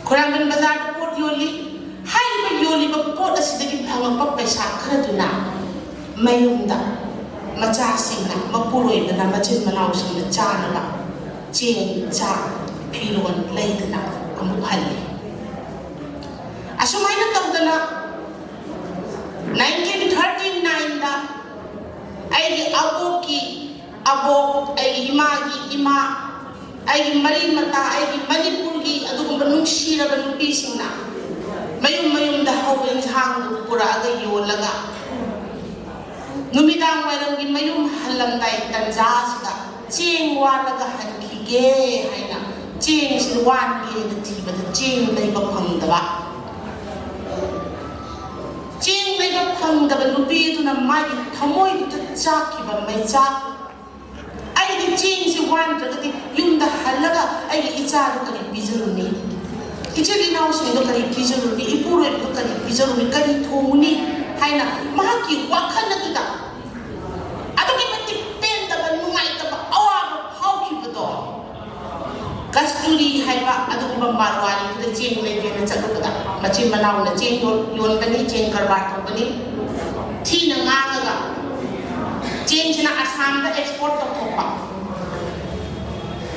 ꯈꯣꯏꯔꯥꯡꯕꯟ ꯕꯖꯥꯔꯗ ꯄꯣꯠ ꯌꯣꯜꯂꯤ꯫ ꯍꯥꯏꯔꯤꯕ ꯌꯣꯜꯂꯤꯕ ꯄꯣꯠ ꯑꯁꯤꯗꯒꯤ ꯐꯪꯉꯛꯄ ꯄꯩꯁꯥ ꯈꯔꯗꯨꯅ ꯃꯌꯨꯝꯗ ꯃꯆꯥꯁꯤꯡꯅ, ꯃꯄꯨꯔꯣꯏꯕꯅ, ꯃꯆꯤꯟ ꯃꯅꯥꯎꯁꯤꯡꯅ ꯆꯥꯅꯕ ꯆꯦꯡ, ꯆꯥꯛ, ꯐꯤꯔꯣꯜ ꯂꯩꯗꯅ ꯑꯃꯨꯛ ꯍꯜꯂꯤ꯫ ꯑꯁꯨꯃꯥꯏꯅ ꯇꯧꯗꯅ nineteen thirty nineꯗ ꯑꯩꯒꯤ ꯑꯕꯣꯛꯀꯤ ꯑꯕꯣꯛ, ꯑꯩꯒꯤ ꯏꯃꯥꯒꯤ ꯏꯃꯥ, ꯑꯩꯒꯤ ꯃꯔꯤ ꯃꯇꯥ, ꯑꯩꯒꯤ ꯃꯅꯤꯄꯨꯔꯒꯤ ꯑꯗꯨꯒꯨꯝꯕ ꯅꯨꯡꯁꯤꯔꯕ ꯅꯨꯄꯤꯁꯤꯡꯅ ꯃꯌꯨꯝ ꯃꯌꯨꯝꯗ ꯍꯧꯕ ꯏꯟꯁꯥꯡꯗꯨ ꯄꯨꯔꯛꯑꯒ ꯌꯣꯜꯂꯒ ꯅꯨꯃꯤꯗꯥꯡ ꯋꯥꯏꯔꯝꯒꯤ ꯃꯌꯨꯝ ꯍꯜꯂꯝꯗꯥꯏ ꯇꯟꯖꯥꯁꯤꯗ ꯆꯦꯡ ꯋꯥꯜꯂꯒ ꯍꯟꯈꯤꯒꯦ ꯍꯥꯏꯅ ꯆꯦꯡꯁꯤ ꯋꯥꯟꯒꯦꯅ ꯊꯤꯕꯗ ꯆꯦꯡ ꯂꯩꯕ ꯐꯪꯗꯕ꯫ ꯆꯦꯡ ꯂꯩꯕ ꯐꯪꯗꯕ ꯅꯨꯄꯤ ꯑꯗꯨꯅ ꯃꯥꯒꯤ ꯊꯃꯣꯏꯗꯨꯗ ꯆꯥꯛꯈꯤꯕ ꯃꯩꯆꯥꯛ, "ꯑꯩꯗꯤ ꯆꯦꯡꯁꯤ ꯋꯥꯟꯗ꯭ꯔꯒꯗꯤ ꯌꯨꯝꯗ ꯍꯜꯂꯒ ꯑꯩꯒꯤ ꯏꯆꯥꯗꯨ ꯀꯔꯤ ꯄꯤꯖꯔꯨꯅꯤ? ꯏꯆꯤꯜ ꯏꯅꯥꯎꯁꯤꯡꯗꯣ ꯀꯔꯤ ꯄꯤꯖꯔꯨꯅꯤ? ꯏꯄꯨꯔꯣꯏꯕꯗꯣ ꯀꯔꯤ ꯄꯤꯖꯔꯨꯅꯤ? ꯀꯔꯤ ꯊꯣꯡꯉꯨꯅꯤ?" ꯍꯥꯏꯅ ꯃꯍꯥꯛꯀꯤ ꯋꯥꯈꯜ ꯑꯗꯨꯗ ꯑꯗꯨꯛꯀꯤ ꯃꯇꯤꯛ ꯄꯦꯟꯗꯕ, ꯅꯨꯡꯉꯥꯏꯇꯕ, ꯑꯋꯥꯕ ꯐꯥꯎꯈꯤꯕꯗꯣ, ꯀꯁꯇꯨꯔꯤ ꯍꯥꯏꯕ ꯑꯗꯨꯒꯨꯝꯕ ꯃꯥꯔꯋꯥꯔꯤꯗꯨꯗ ꯆꯦꯡ ꯂꯩꯒꯦꯅ ꯆꯠꯂꯨꯕꯗ, ꯃꯆꯤꯟ ꯃꯅꯥꯎꯅ ꯆꯦꯡ ꯌꯣꯟ-, ꯌꯣꯟꯕꯅꯤ, ꯆꯦꯡ ꯀꯔꯕꯥꯔ ꯇꯧꯕꯅꯤ, ꯊꯤꯅ ꯉꯥꯡꯉꯒ ꯆꯦꯡꯁꯤꯅ ꯑꯁꯥꯝꯗ ꯑꯦꯛꯁꯄꯣꯔꯠ ꯇꯧꯊꯣꯛꯄ꯫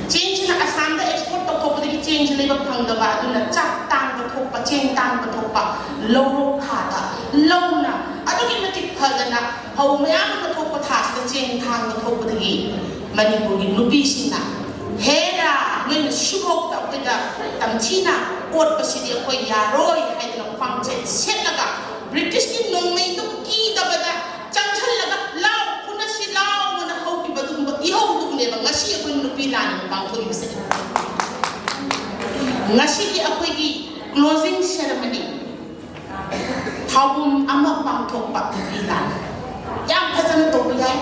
ꯆꯦꯡꯁꯤꯅ ꯑꯁꯥꯝꯗ ꯑꯦꯛꯁꯄꯣꯔꯠ ꯇꯧꯊꯣꯛꯄꯗꯒꯤ ꯆꯦꯡꯁꯤ ꯂꯩꯕ ꯐꯪꯗꯕ, ꯑꯗꯨꯅ ꯆꯥꯛ ꯇꯥꯡꯕ ꯊꯣꯛꯄ, ꯆꯦꯡ ꯇꯥꯡꯕ ꯊꯣꯛꯄ, ꯂꯧꯔꯣꯛ ꯊꯥꯗ ꯂꯧꯅ ꯑꯗꯨꯛꯀꯤ ꯃꯇꯤꯛ ꯐꯗꯅ ꯐꯧ ꯃꯌꯥꯝ ꯑꯃ ꯊꯣꯛꯄ ꯊꯥꯁꯤꯗ ꯆꯦꯡ ꯊꯥꯡꯕ ꯊꯣꯛꯄꯗꯒꯤ ꯃꯅꯤꯄꯨꯔꯒꯤ ꯅꯨꯄꯤꯁꯤꯡꯅ, "ꯍꯦꯔꯥ, ꯅꯣꯏꯅ ꯁꯤꯐꯥꯎꯗ ꯑꯩꯈꯣꯏꯗ ꯇꯝꯊꯤꯅ ꯑꯣꯠꯄꯁꯤꯗꯤ ꯑꯩꯈꯣꯏ ꯌꯥꯔꯣꯏ" ꯍꯥꯏꯗꯅ ꯈ꯭ꯋꯥꯡꯆꯦꯠ ꯁꯦꯠꯂꯒ ꯕ꯭ꯔꯤꯇꯤꯁꯀꯤ ꯅꯣꯡꯃꯩꯗꯨ ꯀꯤꯗꯕꯗ ꯆꯪꯁꯜꯂꯒ "ꯂꯥꯎ, ꯐꯨꯅꯁꯤ ꯂꯥꯎ" ꯑꯅ ꯍꯧꯈꯤꯕ ꯑꯗꯨꯒꯨꯝꯕ ꯏꯍꯧꯗꯨꯅꯦꯕ ꯉꯁꯤ ꯑꯩꯈꯣꯏ ꯅꯨꯄꯤ ꯂꯥꯟ ꯑꯅ ꯄꯥꯡꯊꯣꯛꯏꯕꯁꯦ꯫ ꯉꯁꯤꯒꯤ ꯑꯩꯈꯣꯏꯒꯤ closing ceremony, ꯊꯧꯕꯨꯝ ꯑꯃ ꯄꯥꯡꯊꯣꯛꯄ ꯅꯨꯄꯤ ꯂꯥꯟ ꯌꯥꯝ ꯐꯖꯅ ꯇꯧꯕ ꯌꯥꯏ꯫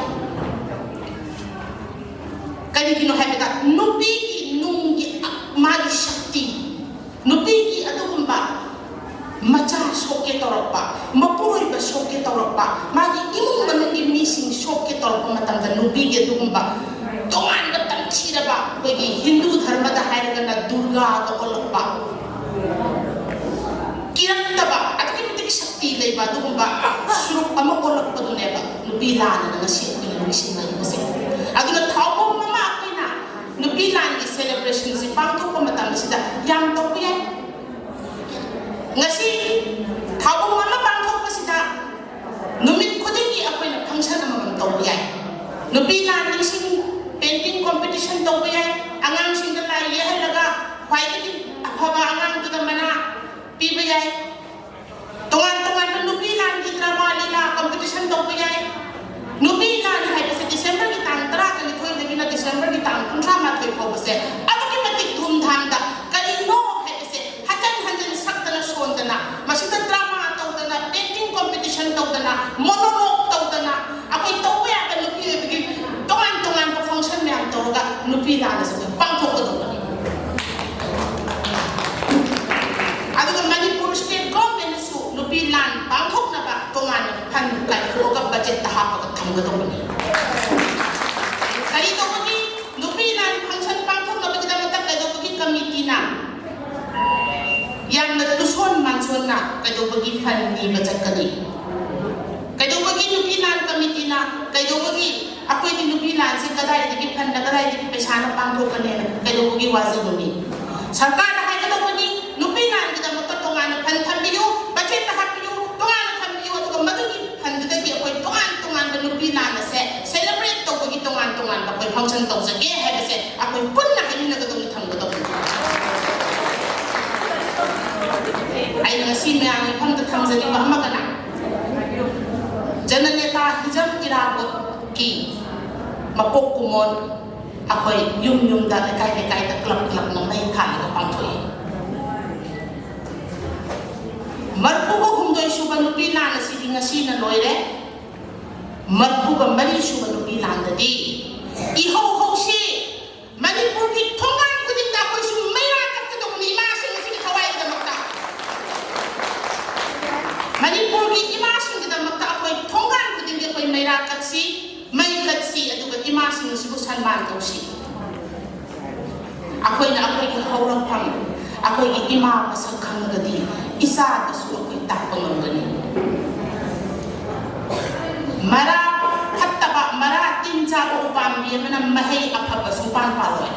ꯀꯔꯤꯒꯤꯅꯣ ꯍꯥꯏꯕꯗ ꯅꯨꯄꯤꯒꯤ ꯅꯨꯡꯒꯤ ꯃꯥꯒꯤ ꯁꯛꯇꯤ, ꯅꯨꯄꯤꯒꯤ ꯑꯗꯨꯒꯨꯝꯕ ꯃꯆꯥ ꯁꯣꯛꯀꯦ ꯇꯧꯔꯛꯄ, ꯃꯄꯨꯔꯣꯏꯕ ꯁꯣꯛꯀꯦ ꯇꯧꯔꯛꯄ, ꯃꯥꯒꯤ ꯏꯃꯨꯡ ꯃꯅꯨꯡꯒꯤ ꯃꯤꯁꯤꯡ ꯁꯣꯛꯀꯦ ꯇꯧꯔꯛꯄ ꯃꯇꯝꯗ ꯅꯨꯄꯤꯒꯤ ꯑꯗꯨꯒꯨꯝꯕ ꯇꯣꯉꯥꯟꯕ ꯇꯝꯊꯤꯔꯕ, ꯑꯩꯈꯣꯏꯒꯤ ꯍꯤꯟꯗꯨ ꯙꯔꯃꯗ ꯍꯥꯏꯔꯒꯅ ꯗꯨꯔꯒꯥꯒ ꯑꯣꯜꯂꯛꯄ, ꯀꯤꯔꯛꯇꯕ, ꯑꯗꯨꯛꯀꯤ ꯃꯇꯤꯛ ꯁꯛꯇꯤ ꯂꯩꯕ ꯑꯗꯨꯒꯨꯝꯕ ꯁꯨꯔꯨꯛ ꯑꯃ ꯑꯣꯜꯂꯛꯄꯗꯨꯅꯦꯕ ꯅꯨꯄꯤ ꯂꯥꯟ ꯑꯅ ꯉꯁꯤ ꯑꯩꯈꯣꯏꯅ ꯅꯤꯡꯁꯤꯡꯅꯔꯤꯕꯁꯦ꯫ ꯑꯗꯨꯅ ꯊꯧꯕꯨꯝ ꯑꯃ ꯑꯩꯈꯣꯏꯅ ꯅꯨꯄꯤ ꯂꯥꯟꯒꯤ celebrationꯁꯤ ꯄꯥꯡꯊꯣꯛꯄ ꯃꯇꯝꯁꯤꯗ ꯌꯥꯝ ꯇꯧꯕ ꯌꯥꯏ꯫ ꯉꯁꯤ ꯊꯧꯕꯨꯝ ꯑꯃ ꯄꯥꯡꯊꯣꯛꯄꯁꯤꯗ ꯅꯨꯃꯤꯠ ꯈꯨꯗꯤꯡꯒꯤ ꯑꯩꯈꯣꯏꯅ function ꯑꯃꯃꯝ ꯇꯧꯕ ꯌꯥꯏ꯫ ꯅꯨꯄꯤ ꯂꯥꯟ ꯅꯤꯡꯁꯤꯡ painting competition ꯇꯧꯕ ꯌꯥꯏ꯫ ꯑꯉꯥꯡꯁꯤꯡꯗ ꯂꯥꯏ ꯌꯦꯛꯍꯜꯂꯒ ꯈ꯭ꯋꯥꯏꯗꯒꯤ ꯑꯐꯕ ꯑꯉꯥꯡꯗꯨꯗ ꯃꯅꯥ ꯄꯤꯕ ꯌꯥꯏ꯫ ꯇꯣꯉꯥꯟ ꯇꯣꯉꯥꯟꯕ ꯅꯨꯄꯤ ꯂꯥꯟꯒꯤ drama ꯂꯤꯂꯥ competition ꯇꯧꯕ ꯌꯥꯏ꯫ ꯅꯨꯄꯤ ꯂꯥꯟ ꯍꯥꯏꯕꯁꯦ Decemberꯒꯤ ꯇꯥꯡ ꯇꯔꯥꯒ ꯅꯤꯊꯣꯏꯗꯒꯤꯅ Decemberꯒꯤ ꯇꯥꯡ ꯀꯨꯟꯊ꯭ꯔꯥ ꯃꯥꯊꯣꯏ ꯐꯥꯎꯕꯁꯦ ꯑꯗꯨꯛꯀꯤ ꯃꯇꯤꯛ ꯙꯨꯝꯙꯥꯝꯗ ꯀꯔꯤꯅꯣ ꯍꯥꯏꯕꯁꯦ ꯍꯟꯖꯟ ꯍꯟꯖꯟ ꯁꯛꯇꯅ ꯁꯣꯟꯗꯅ ꯃꯁꯤꯗ drama ꯇꯧꯗꯅ painting competition ꯂꯥꯟ ꯑꯁꯤ ꯑꯩꯈꯣꯏ ꯄꯥꯡꯊꯣꯛꯀꯗꯧꯕꯅꯤ꯫ ꯑꯗꯨꯒ ꯃꯅꯤꯄꯨꯔ state government ꯅꯁꯨ ꯅꯨꯄꯤ ꯂꯥꯟ ꯄꯥꯡꯊꯣꯛꯅꯕ ꯇꯣꯉꯥꯟꯅ fund ꯀꯥꯏꯊꯣꯛꯑꯒ budget ꯇ ꯍꯥꯞꯄꯒ ꯊꯝꯒꯗꯧꯕꯅꯤ꯫ ꯀꯔꯤ ꯇꯧꯕꯒꯤ? ꯅꯨꯄꯤ ꯂꯥꯟ function ꯄꯥꯡꯊꯣꯛꯅꯕꯒꯤꯗꯃꯛꯇ ꯀꯩꯗꯧꯕꯒꯤ committee ꯅ ꯌꯥꯝꯅ ꯇꯨꯁꯣꯟ ꯃꯥꯟꯁꯣꯟꯅ ꯀꯩꯗꯧꯕꯒꯤ fund ꯅꯤꯕ ꯆꯠꯀꯅꯤ? ꯀꯩꯗꯧꯕꯒꯤ ꯅꯨꯄꯤ ꯂꯥꯟ committee ꯅ, ꯀꯩꯗꯧꯕꯒꯤ ꯑꯩꯈꯣꯏꯒꯤ ꯅꯨꯄꯤ ꯂꯥꯟꯁꯤ ꯀꯗꯥꯏꯗꯒꯤ fund ꯅ, ꯀꯗꯥꯏꯗꯒꯤ ꯄꯩꯁꯥꯅ ꯄꯥꯡꯊꯣꯛꯀꯅꯤꯅ ꯀꯩꯗꯧꯕꯒꯤ ꯋꯥꯖꯕꯅꯤ? ꯁꯔꯀꯥꯔꯅ ꯍꯥꯏꯒꯗꯧꯕꯅꯤ, ꯅꯨꯄꯤ ꯂꯥꯟꯒꯤꯗꯃꯛꯇ ꯇꯣꯉꯥꯟꯅ fund ꯊꯝꯕꯤꯌꯨ, budget ꯇ ꯍꯥꯞꯄꯤꯌꯨ, ꯇꯣꯉꯥꯟꯅ ꯊꯝꯕꯤꯌꯨ, ꯑꯗꯨꯒ ꯃꯗꯨꯒꯤ fund ꯗꯨꯗꯒꯤ ꯑꯩꯈꯣꯏ ꯇꯣꯉꯥꯟ ꯇꯣꯉꯥꯟꯕ ꯅꯨꯄꯤ ꯂꯥꯟ ꯑꯁꯦ celebrate ꯇꯧꯕꯒꯤ ꯇꯣꯉꯥꯟ ꯇꯣꯉꯥꯟꯕ ꯑꯩꯈꯣꯏ function ꯇꯧꯖꯒꯦ ꯍꯥꯏꯕꯁꯦ ꯑꯩꯈꯣꯏ ꯄꯨꯟꯅ ꯍꯥꯏꯃꯤꯟꯅꯒꯗꯧꯅꯤ, ꯊꯝꯒꯗꯧꯅꯤ꯫ ꯑꯩꯅ ꯉꯁꯤ ꯃꯌꯥꯝꯒꯤ ꯃꯐꯝꯗ ꯊꯝꯖꯅꯤꯡꯕ ꯑꯃꯒꯅ, ꯖꯅꯅꯦꯇꯥ ꯍꯤꯖꯝ ꯏꯔꯥꯕꯣꯠꯀꯤ ꯃꯄꯣꯛ ꯀꯨꯝꯑꯣꯟ ꯑꯩꯈꯣꯏ ꯌꯨꯝ ꯌꯨꯝꯗ, ꯂꯩꯀꯥꯏ ꯂꯩꯀꯥꯏꯗ, club club ꯅ ꯃꯩ ꯊꯥꯜꯂꯒ ꯄꯥꯡꯊꯣꯛꯏ꯫ ꯃꯔꯐꯨꯒ ꯍꯨꯝꯗꯣꯏ ꯁꯨꯕ ꯅꯨꯄꯤ ꯂꯥꯟ ꯑꯁꯤꯗꯤ ꯉꯁꯤꯅ ꯂꯣꯏꯔꯦ꯫ ꯃꯔꯐꯨꯒ ꯃꯔꯤ ꯁꯨꯕ ꯅꯨꯄꯤ ꯂꯥꯟꯗꯗꯤ ꯏꯍꯧ ꯍꯧꯁꯤ, ꯃꯅꯤꯄꯨꯔꯒꯤ ꯊꯣꯡꯒꯥꯟ ꯈꯨꯗꯤꯡꯗ ꯑꯩꯈꯣꯏꯁꯨ ꯃꯩꯔꯥ ꯀꯠꯀꯗꯧꯕꯅꯤ ꯏꯃꯥꯁꯤꯡ ꯑꯁꯤꯒꯤ ꯊꯋꯥꯏꯒꯤꯗꯃꯛꯇ꯫ ꯃꯅꯤꯄꯨꯔꯒꯤ ꯏꯃꯥꯁꯤꯡꯒꯤꯗꯃꯛꯇ ꯑꯩꯈꯣꯏ ꯊꯣꯡꯒꯥꯟ ꯈꯨꯗꯤꯡꯒꯤ ꯑꯩꯈꯣꯏ ꯃꯩꯔꯥ ꯀꯠꯁꯤ, ꯃꯩ ꯀꯠꯁꯤ, ꯑꯗꯨꯒ ꯏꯃꯥꯁꯤꯡ ꯑꯁꯤꯕꯨ ꯁꯟꯃꯥꯟ ꯇꯧꯁꯤ꯫ ꯑꯩꯈꯣꯏꯅ ꯑꯩꯈꯣꯏꯒꯤ ꯍꯧꯔꯛꯐꯝ, ꯑꯩꯈꯣꯏꯒꯤ ꯏꯃꯥ ꯃꯁꯛ ꯈꯪꯉꯒꯗꯤ ꯏꯆꯥꯗꯁꯨ ꯑꯩꯈꯣꯏ ꯇꯥꯛꯄ ꯉꯝꯒꯅꯤ꯫ ꯃꯔꯥ ꯐꯠꯇꯕ, ꯃꯔꯥ ꯇꯤꯟ ꯆꯥꯕ ꯎꯄꯥꯝꯕꯤ ꯑꯃꯅ ꯃꯍꯩ ꯑꯐꯕ ꯁꯨꯡꯄꯥꯟ ꯄꯥꯜꯂꯣꯏ꯫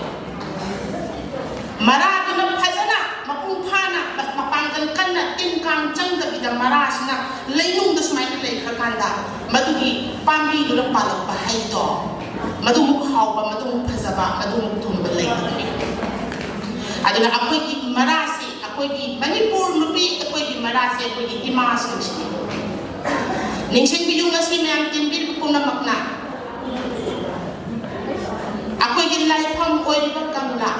ꯃꯔꯥꯗꯨꯅ ꯐꯖꯅ ꯃꯄꯨꯡ ꯐꯥꯅ ꯃ-, ꯃꯄꯥꯡꯒꯜ ꯀꯟꯅ ꯇꯤꯟ ꯀꯥꯡ ꯆꯪꯗꯕꯤꯗ ꯃꯔꯥꯁꯤꯅ ꯂꯩꯅꯨꯡꯗ ꯁꯨꯃꯥꯏꯅ ꯂꯩꯈ꯭ꯔꯀꯥꯟꯗ ꯃꯗꯨꯒꯤ ꯄꯥꯝꯕꯤꯗꯨꯅ ꯄꯥꯜꯂꯛꯄ ꯍꯩꯗꯣ ꯃꯗꯨꯃꯨꯛ ꯍꯥꯎꯕ, ꯃꯗꯨꯃꯨꯛ ꯐꯖꯕ, ꯃꯗꯨꯃꯨꯛ ꯊꯨꯝꯕ ꯂꯩꯇꯕꯅꯤ꯫ ꯑꯗꯨꯅ ꯑꯩꯈꯣꯏꯒꯤ ꯃꯔꯥꯁꯤ, ꯑꯩꯈꯣꯏꯒꯤ ꯃꯅꯤꯄꯨꯔ ꯅꯨꯄꯤ, ꯑꯩꯈꯣꯏꯒꯤ ꯃꯔꯥꯁꯤ ꯑꯩꯈꯣꯏꯒꯤ ꯏꯃꯥꯁꯤꯡꯁꯤꯅꯤ꯫ ꯅꯤꯡꯁꯤꯡꯕꯤꯌꯨ, ꯉꯁꯤ ꯃꯌꯥꯝ ꯇꯤꯟꯕꯤꯔꯤꯕ ꯄꯨꯝꯅꯃꯛꯅ ꯑꯩꯈꯣꯏꯒꯤ ꯂꯥꯏꯐꯝ ꯑꯣꯏꯔꯤꯕ ꯀꯪꯂꯥ,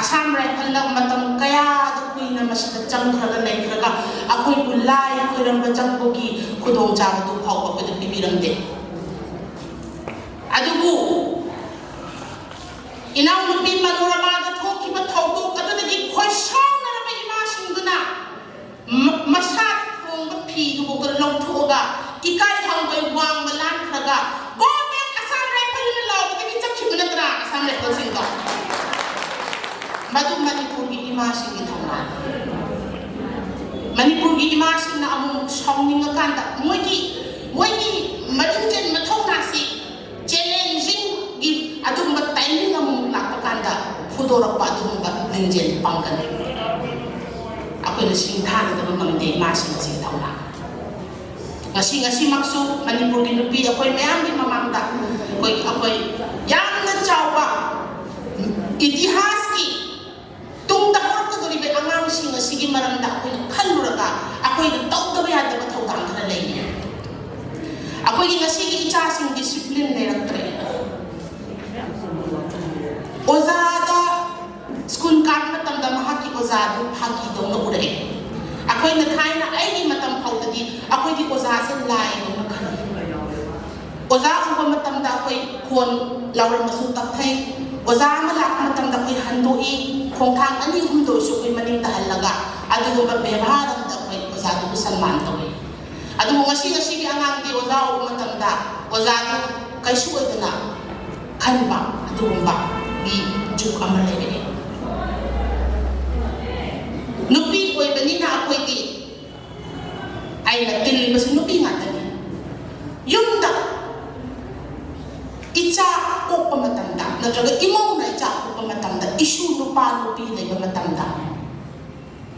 ꯑꯁꯥꯝ ꯔꯥꯏꯐꯜꯅ ꯃꯇꯝ ꯀꯌꯥꯗ ꯀꯨꯏꯅ ꯃꯁꯤꯗ ꯆꯪꯈ꯭ꯔꯒ ꯂꯩꯈ꯭ꯔꯒ ꯑꯩꯈꯣꯏꯕꯨ ꯂꯥꯏ ꯈꯣꯏꯔꯝꯕ ꯆꯪꯕꯒꯤ ꯈꯨꯗꯣꯡꯆꯥꯕꯗꯨ ꯐꯥꯎꯕ ꯑꯩꯈꯣꯏꯗ ꯄꯤꯕꯤꯔꯝꯗꯦ꯫ ꯑꯗꯨꯕꯨ ꯏꯅꯥꯎꯅꯨꯄꯤ ꯃꯅꯣꯔꯃꯥꯗ ꯊꯣꯛꯈꯤꯕ ꯊꯧꯗꯣꯛ ꯑꯗꯨꯗꯒꯤ ꯈꯣꯏꯁꯥꯎꯅꯔꯕ ꯏꯃꯥꯁꯤꯡꯗꯨꯅ ꯃ-, ꯃꯁꯥꯗ ꯊꯣꯡꯕ ꯐꯤꯗꯨꯐꯥꯎꯗ ꯂꯧꯊꯣꯛꯑꯒ ꯏꯀꯥꯏ ꯈꯪꯕꯩ ꯋꯥꯡꯃ ꯂꯥꯟꯈ꯭ꯔꯒ "Go back Assam Rifle" ꯍꯥꯏꯅ ꯂꯥꯎꯕꯗꯒꯤ ꯆꯠꯈꯤꯕ ꯅꯠꯇ꯭ꯔꯥ ꯑꯁꯥꯝ ꯔꯥꯏꯐꯜꯁꯤꯡꯗꯣ? ꯃꯗꯨ ꯃꯅꯤꯄꯨꯔꯒꯤ ꯏꯃꯥꯁꯤꯡꯒꯤ ꯊꯧꯅꯥꯅꯤ꯫ ꯃꯅꯤꯄꯨꯔꯒꯤ ꯏꯃꯥꯁꯤꯡꯅ ꯑꯃꯨꯛ ꯁꯥꯎꯅꯤꯡꯉꯀꯥꯟꯗ ꯃꯣꯏꯒꯤ, ꯃꯣꯏꯒꯤ ꯃꯅꯤꯡꯖꯦꯟ ꯃꯊꯧꯅꯥꯁꯤ ꯆꯦꯂꯦꯟꯖꯤꯡꯒꯤ ꯑꯗꯨꯒꯨꯝꯕ ꯇꯥꯏꯃꯤꯡ ꯑꯃꯃꯨꯛ ꯂꯥꯛꯄ ꯀꯥꯟꯗ ꯐꯨꯗꯣꯔꯛꯄ ꯑꯗꯨꯒꯨꯝꯕ ꯂꯤꯡꯖꯦꯜ ꯄꯥꯡꯒꯜ ꯑꯩꯈꯣꯏꯅ ꯁꯤꯡꯊꯥꯅꯗꯕ ꯉꯝꯗꯦ ꯏꯃꯥꯁꯤꯡ ꯑꯁꯤ ꯊꯧꯅꯥ꯫ ꯉꯁꯤ, ꯉꯁꯤꯃꯛꯁꯨ ꯃꯅꯤꯄꯨꯔꯒꯤ ꯅꯨꯄꯤ ꯑꯩꯈꯣꯏ ꯃꯌꯥꯝꯒꯤ ꯃꯃꯥꯡꯗ ꯑꯩꯈꯣꯏ, ꯑꯩꯈꯣꯏ ꯌꯥꯝꯅ ꯆꯥꯎꯕ ꯏꯇꯤꯍꯥꯁꯀꯤ ꯇꯨꯡꯗ ꯍꯧꯔꯛꯀꯗꯧꯔꯤꯕ ꯑꯉꯥꯡꯁꯤꯡ ꯑꯁꯤꯒꯤ ꯃꯔꯝꯗ ꯑꯩꯈꯣꯏꯅ ꯈꯜꯂꯨꯔꯒ ꯑꯩꯈꯣꯏꯅ ꯇꯧꯗꯕ ꯌꯥꯗꯕ ꯊꯧꯗꯥꯡ ꯈꯔ ꯂꯩꯔꯤ꯫ ꯑꯩꯈꯣꯏꯒꯤ ꯉꯁꯤꯒꯤ ꯏꯆꯥꯁꯤꯡ ꯗꯤꯁꯤꯄ꯭ꯂꯤꯟ ꯂꯩꯔꯛꯇ꯭ꯔꯦ꯫ ꯑꯣꯖꯥꯗ ꯁ꯭ꯀꯨꯜ ꯀꯥꯕ ꯃꯇꯝꯗ ꯃꯍꯥꯛꯀꯤ ꯑꯣꯖꯥꯗꯨ ꯐꯥꯒꯤꯗꯧꯅ ꯎꯔꯛꯑꯦ꯫ ꯑꯩꯈꯣꯏꯅ ꯊꯥꯏꯅ ꯑꯩꯒꯤ ꯃꯇꯝ ꯐꯥꯎꯗꯗꯤ ꯑꯩꯈꯣꯏꯗꯤ ꯑꯣꯖꯥꯁꯦ ꯂꯥꯏꯗꯧꯅ ꯈꯜꯂꯤ꯫ ꯑꯣꯖꯥ ꯎꯕ ꯃꯇꯝꯗ ꯑꯩꯈꯣꯏ ꯈꯣꯟ ꯂꯥꯎꯔꯝꯕꯁꯨ ꯇꯞꯊꯩ꯫ ꯑꯣꯖꯥ ꯑꯃ ꯂꯥꯛꯄ ꯃꯇꯝꯗ ꯑꯩꯈꯣꯏ ꯍꯟꯗꯣꯛꯏ, ꯈꯣꯡꯊꯥꯡ ꯑꯅꯤ ꯑꯍꯨꯝꯗ ꯑꯣꯏꯔꯁꯨ ꯑꯩꯈꯣꯏ ꯃꯅꯤꯡꯗ ꯍꯜꯂꯒ ꯑꯗꯨꯒꯨꯝꯕ ꯕꯦꯕꯥꯔ ꯑꯃꯗ ꯑꯩꯈꯣꯏ ꯑꯣꯖꯥꯗꯨꯕꯨ ꯁꯟꯃꯥꯟ ꯇꯧꯏ꯫ ꯑꯗꯨꯕꯨ ꯉꯁꯤ, ꯉꯁꯤꯒꯤ ꯑꯉꯥꯡꯗꯤ ꯑꯣꯖꯥ ꯎꯕ ꯃꯇꯝꯗ ꯑꯣꯖꯥꯗꯨ ꯀꯩꯁꯨ ꯑꯣꯏꯗꯅ ꯈꯟꯕ ꯑꯗꯨꯒꯨꯝꯕꯒꯤ ꯖꯨꯛ ꯑꯃ ꯂꯩꯔꯛꯑꯦ꯫ ꯅꯨꯄꯤ ꯑꯣꯏꯕꯅꯤꯅ ꯑꯩꯈꯣꯏꯗꯤ, ꯑꯩꯅ ꯇꯤꯜꯂꯤꯕꯁꯤ ꯅꯨꯄꯤ ꯉꯥꯛꯇꯅꯤ꯫ ꯌꯨꯝꯗ ꯏꯆꯥ ꯄꯣꯛꯄ ꯃꯇꯝꯗ ꯅꯠꯇ꯭ꯔꯒ ꯏꯃꯧꯅ ꯏꯆꯥ ꯄꯣꯛꯄ ꯃꯇꯝꯗ ꯏꯁꯨ ꯅꯨꯄꯥ ꯅꯨꯄꯤ ꯂꯩꯕ ꯃꯇꯝꯗ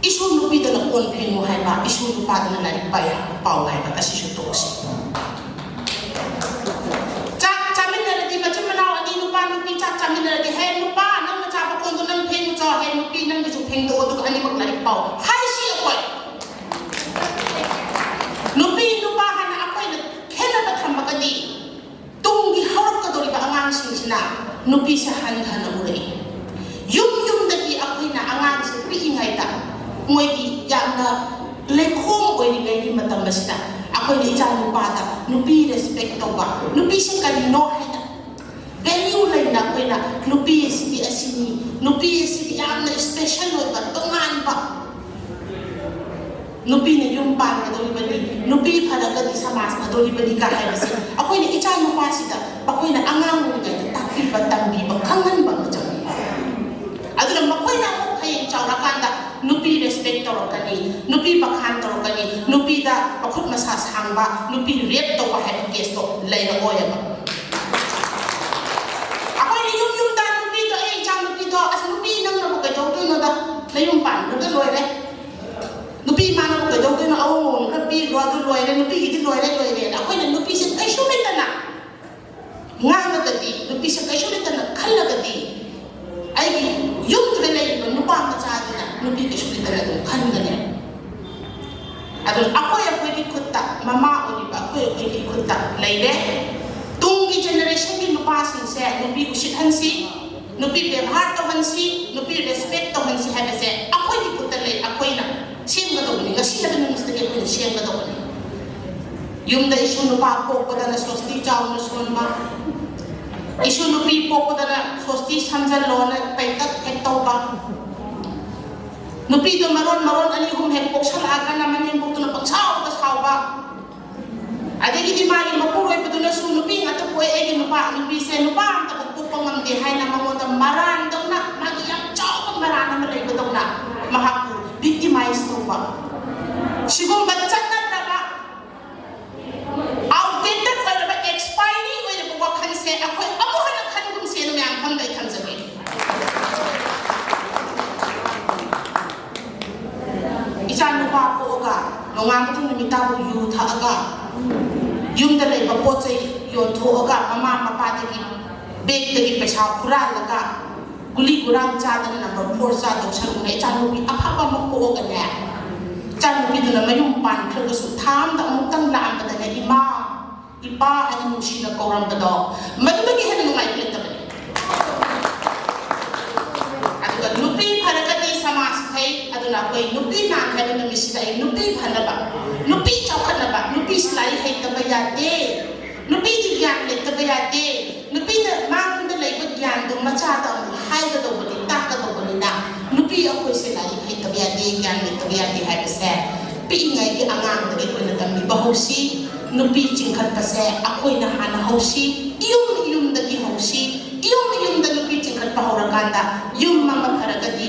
ꯏꯁꯨ ꯅꯨꯄꯤꯗꯅ ꯀꯣꯟ ꯐꯦꯡꯉꯨ ꯍꯥꯏꯕ, ꯏꯁꯨ ꯅꯨꯄꯥꯗꯅ ꯂꯥꯏꯔꯤꯛ ꯄꯥꯏ-, ꯄꯥꯎ ꯍꯥꯏꯕ ꯑꯁꯤꯁꯨ ꯇꯣꯛꯁꯤ꯫ ꯆꯥꯛ ꯆꯥꯃꯤꯟꯅꯔꯗꯤ, ꯃꯆꯤꯟ ꯃꯅꯥꯎ ꯑꯅꯤ ꯅꯨꯄꯥ ꯅꯨꯄꯤ ꯆꯥꯛ ꯆꯥꯃꯤꯟꯅꯔꯗꯤ, "ꯍꯦ ꯅꯨꯄꯥ, ꯅꯪꯅ ꯆꯥꯕ ꯀꯣꯟꯗꯣ ꯅꯪ ꯐꯦꯡꯉꯨ ꯆꯣ, ꯍꯦ ꯅꯨꯄꯤ, ꯅꯪꯒꯤꯁꯨ ꯐꯦꯡꯗꯣꯛꯑꯣ, ꯑꯗꯨꯒ ꯑꯅꯤꯃꯛ ꯂꯥꯏꯔꯤꯛ ꯄꯥꯎ" ꯍꯥꯏꯁꯤ ꯑꯩꯈꯣꯏ꯫ ꯅꯨꯄꯤ ꯅꯨꯄꯥ ꯍꯥꯏꯅ ꯑꯩꯈꯣꯏꯅ ꯈꯦꯠꯅꯕ ꯊꯝꯃꯒꯗꯤ ꯇꯨꯡꯒꯤ ꯍꯧꯔꯛꯀꯗꯧꯔꯤꯕ ꯑꯉꯥꯡꯁꯤꯡꯁꯤꯅ ꯅꯨꯄꯤꯁꯦ ꯍꯟꯊꯅ ꯎꯔꯛꯏ꯫ ꯌꯨꯝ ꯌꯨꯝꯗꯒꯤ ꯑꯩꯈꯣꯏꯅ ꯑꯉꯥꯡꯁꯦ ꯄꯤꯛꯏꯉꯩꯗ ꯃꯣꯏꯒꯤ ꯌꯥꯝꯅ ꯂꯩꯈꯣꯝ ꯑꯣꯏꯔꯤꯉꯩꯒꯤ ꯃꯇꯝ ꯑꯁꯤꯗ ꯑꯩꯈꯣꯏꯅ ꯏꯆꯥ ꯅꯨꯄꯥꯗ ꯅꯨꯄꯤ ꯔꯦꯁꯄꯦꯛ ꯇꯧꯕ, ꯅꯨꯄꯤꯁꯦ ꯀꯔꯤꯅꯣ ꯍꯥꯏꯅ ꯚꯦꯂ꯭ꯌꯨ ꯂꯩꯅ ꯑꯩꯈꯣꯏꯅ ꯅꯨꯄꯤ ꯑꯁꯤꯗꯤ ꯑꯁꯤꯅꯤ, ꯅꯨꯄꯤ ꯑꯁꯤꯗꯤ ꯌꯥꯝꯅ special ꯑꯣꯏꯕ, ꯇꯣꯉꯥꯟꯕ꯫ ꯅꯨꯄꯤꯅ ꯌꯨꯝ ꯄꯥꯟꯒꯗꯧꯔꯤꯕꯅꯤ, ꯅꯨꯄꯤ ꯐꯔꯒꯗꯤ ꯁꯃꯥꯖ ꯐꯗꯧꯔꯤꯕꯅꯤꯒ ꯍꯥꯏꯕꯁꯦ ꯑꯩꯈꯣꯏꯅ ꯏꯆꯥ ꯅꯨꯄꯥꯁꯤꯗ ꯑꯩꯈꯣꯏꯅ ꯑꯉꯥꯡ ꯑꯣꯏꯔꯤꯉꯩꯗ ꯇꯥꯛꯄꯤꯕ, ꯇꯝꯕꯤꯕ, ꯈꯪꯍꯟꯕ ꯑꯃ ꯆꯪꯉꯤ꯫ ꯑꯗꯨꯅ ꯃꯈꯣꯏꯅ ꯑꯃꯨꯛ ꯍꯌꯦꯡ ꯆꯥꯎꯔꯀꯥꯟꯗ ꯅꯨꯄꯤ respect ꯇꯧꯔꯛꯀꯅꯤ, ꯅꯨꯄꯤ ꯕꯈꯥꯟ ꯇꯧꯔꯛꯀꯅꯤ, ꯅꯨꯄꯤꯗ ꯃꯈꯨꯠ ꯃꯁꯥ ꯁꯥꯡꯕ, ꯅꯨꯄꯤ rape ꯇꯧꯕ ꯍꯥꯏꯕ caseꯇꯣ ꯂꯩꯔꯛꯑꯣꯏꯕ꯫ ꯑꯩꯈꯣꯏꯅ ꯌꯨꯝ ꯌꯨꯝꯗ ꯅꯨꯄꯤꯗꯣ, "ꯑꯩ ꯏꯆꯥ ꯅꯨꯄꯤꯗꯣ, ꯑꯁ, ꯅꯨꯄꯤ ꯅꯪꯅꯕꯨ ꯀꯩꯗꯧꯗꯣꯏꯅꯣꯗ, ꯅꯌꯨꯝ ꯄꯥꯟꯈ꯭ꯔꯒ ꯂꯣꯏꯔꯦ, ꯅꯨꯄꯤ ꯏꯃꯥꯅꯕꯨ ꯀꯩꯗꯧꯗꯣꯏꯅꯣ, ꯑꯋꯣꯡ ꯑꯋꯣꯡ ꯈꯔ ꯄꯤꯈ꯭ꯔꯣ, ꯑꯗꯨ ꯂꯣꯏꯔꯦ, ꯅꯨꯄꯤꯒꯤꯗꯤ ꯂꯣꯏꯔꯦ, ꯂꯣꯏꯔꯦꯅ" ꯑꯩꯈꯣꯏꯅ ꯅꯨꯄꯤꯁꯦ ꯀꯩꯁꯨ ꯂꯩꯇꯅ ꯉꯥꯡꯉꯒꯗꯤ, ꯅꯨꯄꯤꯁꯦ ꯀꯩꯁꯨ ꯂꯩꯇꯅ ꯈꯜꯂꯒꯗꯤ, ꯑꯩꯒꯤ ꯌꯨꯝꯗꯨꯗ ꯂꯩꯔꯤꯕ ꯅꯨꯄꯥ ꯃꯆꯥꯗꯨꯅ ꯅꯨꯄꯤ ꯀꯩꯁꯨ ꯂꯩꯇꯅ ꯑꯗꯨꯝ ꯈꯟꯒꯅꯤ꯫ ꯑꯗꯨꯅ ꯑꯩꯈꯣꯏ ꯑꯩꯈꯣꯏꯒꯤ ꯈꯨꯠꯇ, ꯃꯃꯥ ꯑꯣꯏꯔꯤꯕ ꯑꯩꯈꯣꯏ ꯑꯩꯈꯣꯏꯒꯤ ꯈꯨꯠꯇ ꯂꯩꯔꯦ꯫ ꯇꯨꯡꯒꯤ generationꯒꯤ ꯅꯨꯄꯥꯁꯤꯡꯁꯦ ꯅꯨꯄꯤ ꯎꯁꯤꯠꯍꯟꯁꯤ, ꯅꯨꯄꯤ ꯕꯦꯕꯥꯔ ꯇꯧꯍꯟꯁꯤ, ꯅꯨꯄꯤ respect ꯇꯧꯍꯟꯁꯤ ꯍꯥꯏꯕꯁꯦ ꯑꯩꯈꯣꯏꯒꯤ ꯈꯨꯠꯇ ꯂꯩ꯫ ꯑꯩꯈꯣꯏꯅ ꯁꯦꯝꯒꯗꯧꯕꯅꯤ, ꯉꯁꯤ ꯍꯥꯏꯕ ꯅꯨꯃꯤꯠꯁꯤꯗꯒꯤ ꯑꯩꯈꯣꯏꯅ ꯁꯦꯝꯒꯗꯧꯕꯅꯤ꯫ ꯌꯨꯝꯗ ꯏꯁꯨ ꯅꯨꯄꯥ ꯄꯣꯛꯄꯗꯅ ꯁꯣꯁꯇꯤ ꯆꯥꯎꯅ ꯁꯣꯟꯕ, ꯏꯁꯨ ꯅꯨꯄꯤ ꯄꯣꯛꯄꯗꯅ ꯁꯣꯁꯇꯤ ꯁꯝꯖꯜꯂꯣꯅ ꯄꯩꯇꯛ ꯍꯦꯛ ꯇꯧꯕ, ꯅꯨꯄꯤꯗꯣ ꯃꯔꯣꯟ ꯃꯔꯣꯟ ꯑꯅꯤ ꯑꯍꯨꯝ ꯍꯦꯛ ꯄꯣꯛꯁꯜꯂꯛꯑꯒꯅ ꯃꯅꯦꯝꯕꯣꯛꯇꯨꯅ ꯄꯪꯁꯥꯎꯗ ꯁꯥꯎꯕ, ꯑꯗꯒꯤꯗꯤ ꯃꯥꯒꯤ ꯃꯄꯨꯔꯣꯏꯕꯗꯨꯅꯁꯨ ꯅꯨꯄꯤ ꯉꯥꯛꯇ ꯄꯣꯛꯑꯦ, ꯑꯩꯒꯤ ꯅꯨꯄꯥ, ꯅꯨꯄꯤꯁꯦ ꯅꯨꯄꯥ ꯑꯝꯇꯕꯨ ꯄꯣꯛꯄ ꯉꯝꯗꯦ ꯍꯥꯏꯅ ꯃꯉꯣꯟꯗ ꯃꯔꯥꯟꯗꯧꯅ, ꯃꯥꯒꯤ ꯌꯥꯝ ꯆꯥꯎꯕ ꯃꯔꯥꯟ ꯑꯃ ꯂꯩꯕꯗꯧꯅ ꯃꯍꯥꯛꯄꯨ victimize ꯇꯧꯕ, ꯁꯤꯒꯨꯝꯕ ꯆꯠꯅꯗ꯭ꯔꯕ, outdated ꯑꯣꯏꯔꯕ, expiry ꯑꯣꯏꯔꯕ ꯋꯥꯈꯜꯁꯦ ꯑꯩꯈꯣꯏ ꯑꯃꯨꯛ ꯍꯟꯅ ꯈꯟꯒꯨꯝꯁꯦꯅ ꯃꯌꯥꯝ ꯐꯝꯗ ꯑꯩ ꯊꯝꯖꯒꯦ꯫ ꯏꯆꯥ ꯅꯨꯄꯥ ꯄꯣꯛꯑꯒ ꯅꯣꯡꯉꯥꯟꯕꯗꯒꯤ ꯅꯨꯃꯤꯠ ꯇꯥꯕꯨ ꯌꯨ ꯊꯛꯑꯒ, ꯌꯨꯝꯗ ꯂꯩꯕ ꯄꯣꯠ ꯆꯩ ꯌꯣꯟꯊꯣꯛꯑꯒ, ꯃꯃꯥ ꯃꯄꯥꯗꯒꯤ ꯕꯦꯒꯇꯒꯤ ꯄꯩꯁꯥ ꯍꯨꯔꯥꯜꯂꯒ, ꯒꯨꯂꯤ ꯒꯨꯔꯥꯡ ꯆꯥꯗꯅ number four ꯆꯥꯗꯧ ꯁꯔꯨꯛꯅꯦ, ꯏꯆꯥꯅꯨꯄꯤ ꯑꯐꯕ ꯑꯃ ꯄꯣꯛꯑꯒꯅꯦ, ꯏꯆꯥꯅꯨꯄꯤꯗꯨꯅ ꯃꯌꯨꯝ ꯄꯥꯟꯈ꯭ꯔꯒꯁꯨ ꯊꯥ ꯑꯃꯗ ꯑꯃꯨꯛꯇꯪ ꯂꯥꯛꯑꯝꯕꯗꯅꯦ, "ꯏꯃꯥ, ꯏꯄꯥ" ꯍꯥꯏꯅ ꯅꯨꯡꯁꯤꯅ ꯀꯧꯔꯝꯕꯗꯣ, ꯃꯗꯨꯗꯒꯤ ꯍꯦꯟꯅ ꯅꯨꯡꯉꯥꯏꯕ ꯂꯩꯇꯕꯅꯦ꯫ ꯑꯗꯨꯒ ꯅꯨꯄꯤ ꯐꯔꯒꯗꯤ ꯁꯃꯥꯖ ꯐꯩ꯫ ꯑꯗꯨꯅ ꯑꯩꯈꯣꯏ ꯅꯨꯄꯤ ꯅꯥꯟ ꯍꯥꯏꯕ ꯅꯨꯃꯤꯠꯁꯤꯗ ꯑꯩ ꯅꯨꯄꯤ ꯐꯅꯕ, ꯅꯨꯄꯤ ꯆꯥꯎꯈꯠꯅꯕ, ꯅꯨꯄꯤꯁꯤ ꯂꯥꯏꯔꯤꯛ ꯍꯩꯇꯕ ꯌꯥꯗꯦ, ꯅꯨꯄꯤꯗꯤ ꯒ꯭ꯌꯥꯟ ꯂꯩꯇꯕ ꯌꯥꯗꯦ, ꯅꯨꯄꯤꯅ ꯃꯥꯉꯣꯟꯗ ꯂꯩꯕ ꯒ꯭ꯌꯥꯟꯗꯨ ꯃꯆꯥꯗ ꯑꯃꯨꯛ ꯍꯥꯏꯒꯗꯧꯕꯅꯤ, ꯇꯥꯛꯀꯗꯧꯕꯅꯤꯅ, ꯅꯨꯄꯤ ꯑꯩꯈꯣꯏꯁꯦ ꯂꯥꯏꯔꯤꯛ ꯍꯩꯇꯕ ꯌꯥꯗꯦ, ꯒ꯭ꯌꯥꯟ ꯂꯩꯇꯕ ꯌꯥꯗꯦ ꯍꯥꯏꯕꯁꯦ ꯄꯤꯛꯏꯉꯩꯒꯤ ꯑꯉꯥꯡꯗꯒꯤ ꯑꯩꯈꯣꯏꯅ ꯇꯝꯕꯤꯕ ꯍꯧꯁꯤ꯫ ꯅꯨꯄꯤ ꯆꯤꯡꯈꯠꯄꯁꯦ ꯑꯩꯈꯣꯏꯅ ꯍꯥꯟꯅ ꯍꯧꯁꯤ, ꯏꯌꯨꯝ ꯏꯌꯨꯝꯗꯒꯤ ꯍꯧꯁꯤ꯫ ꯏꯌꯨꯝ ꯏꯌꯨꯝꯗ ꯅꯨꯄꯤ ꯆꯤꯡꯈꯠꯄ ꯍꯧꯔꯀꯥꯟꯗ ꯌꯨꯝ ꯑꯃ ꯐꯔꯒꯗꯤ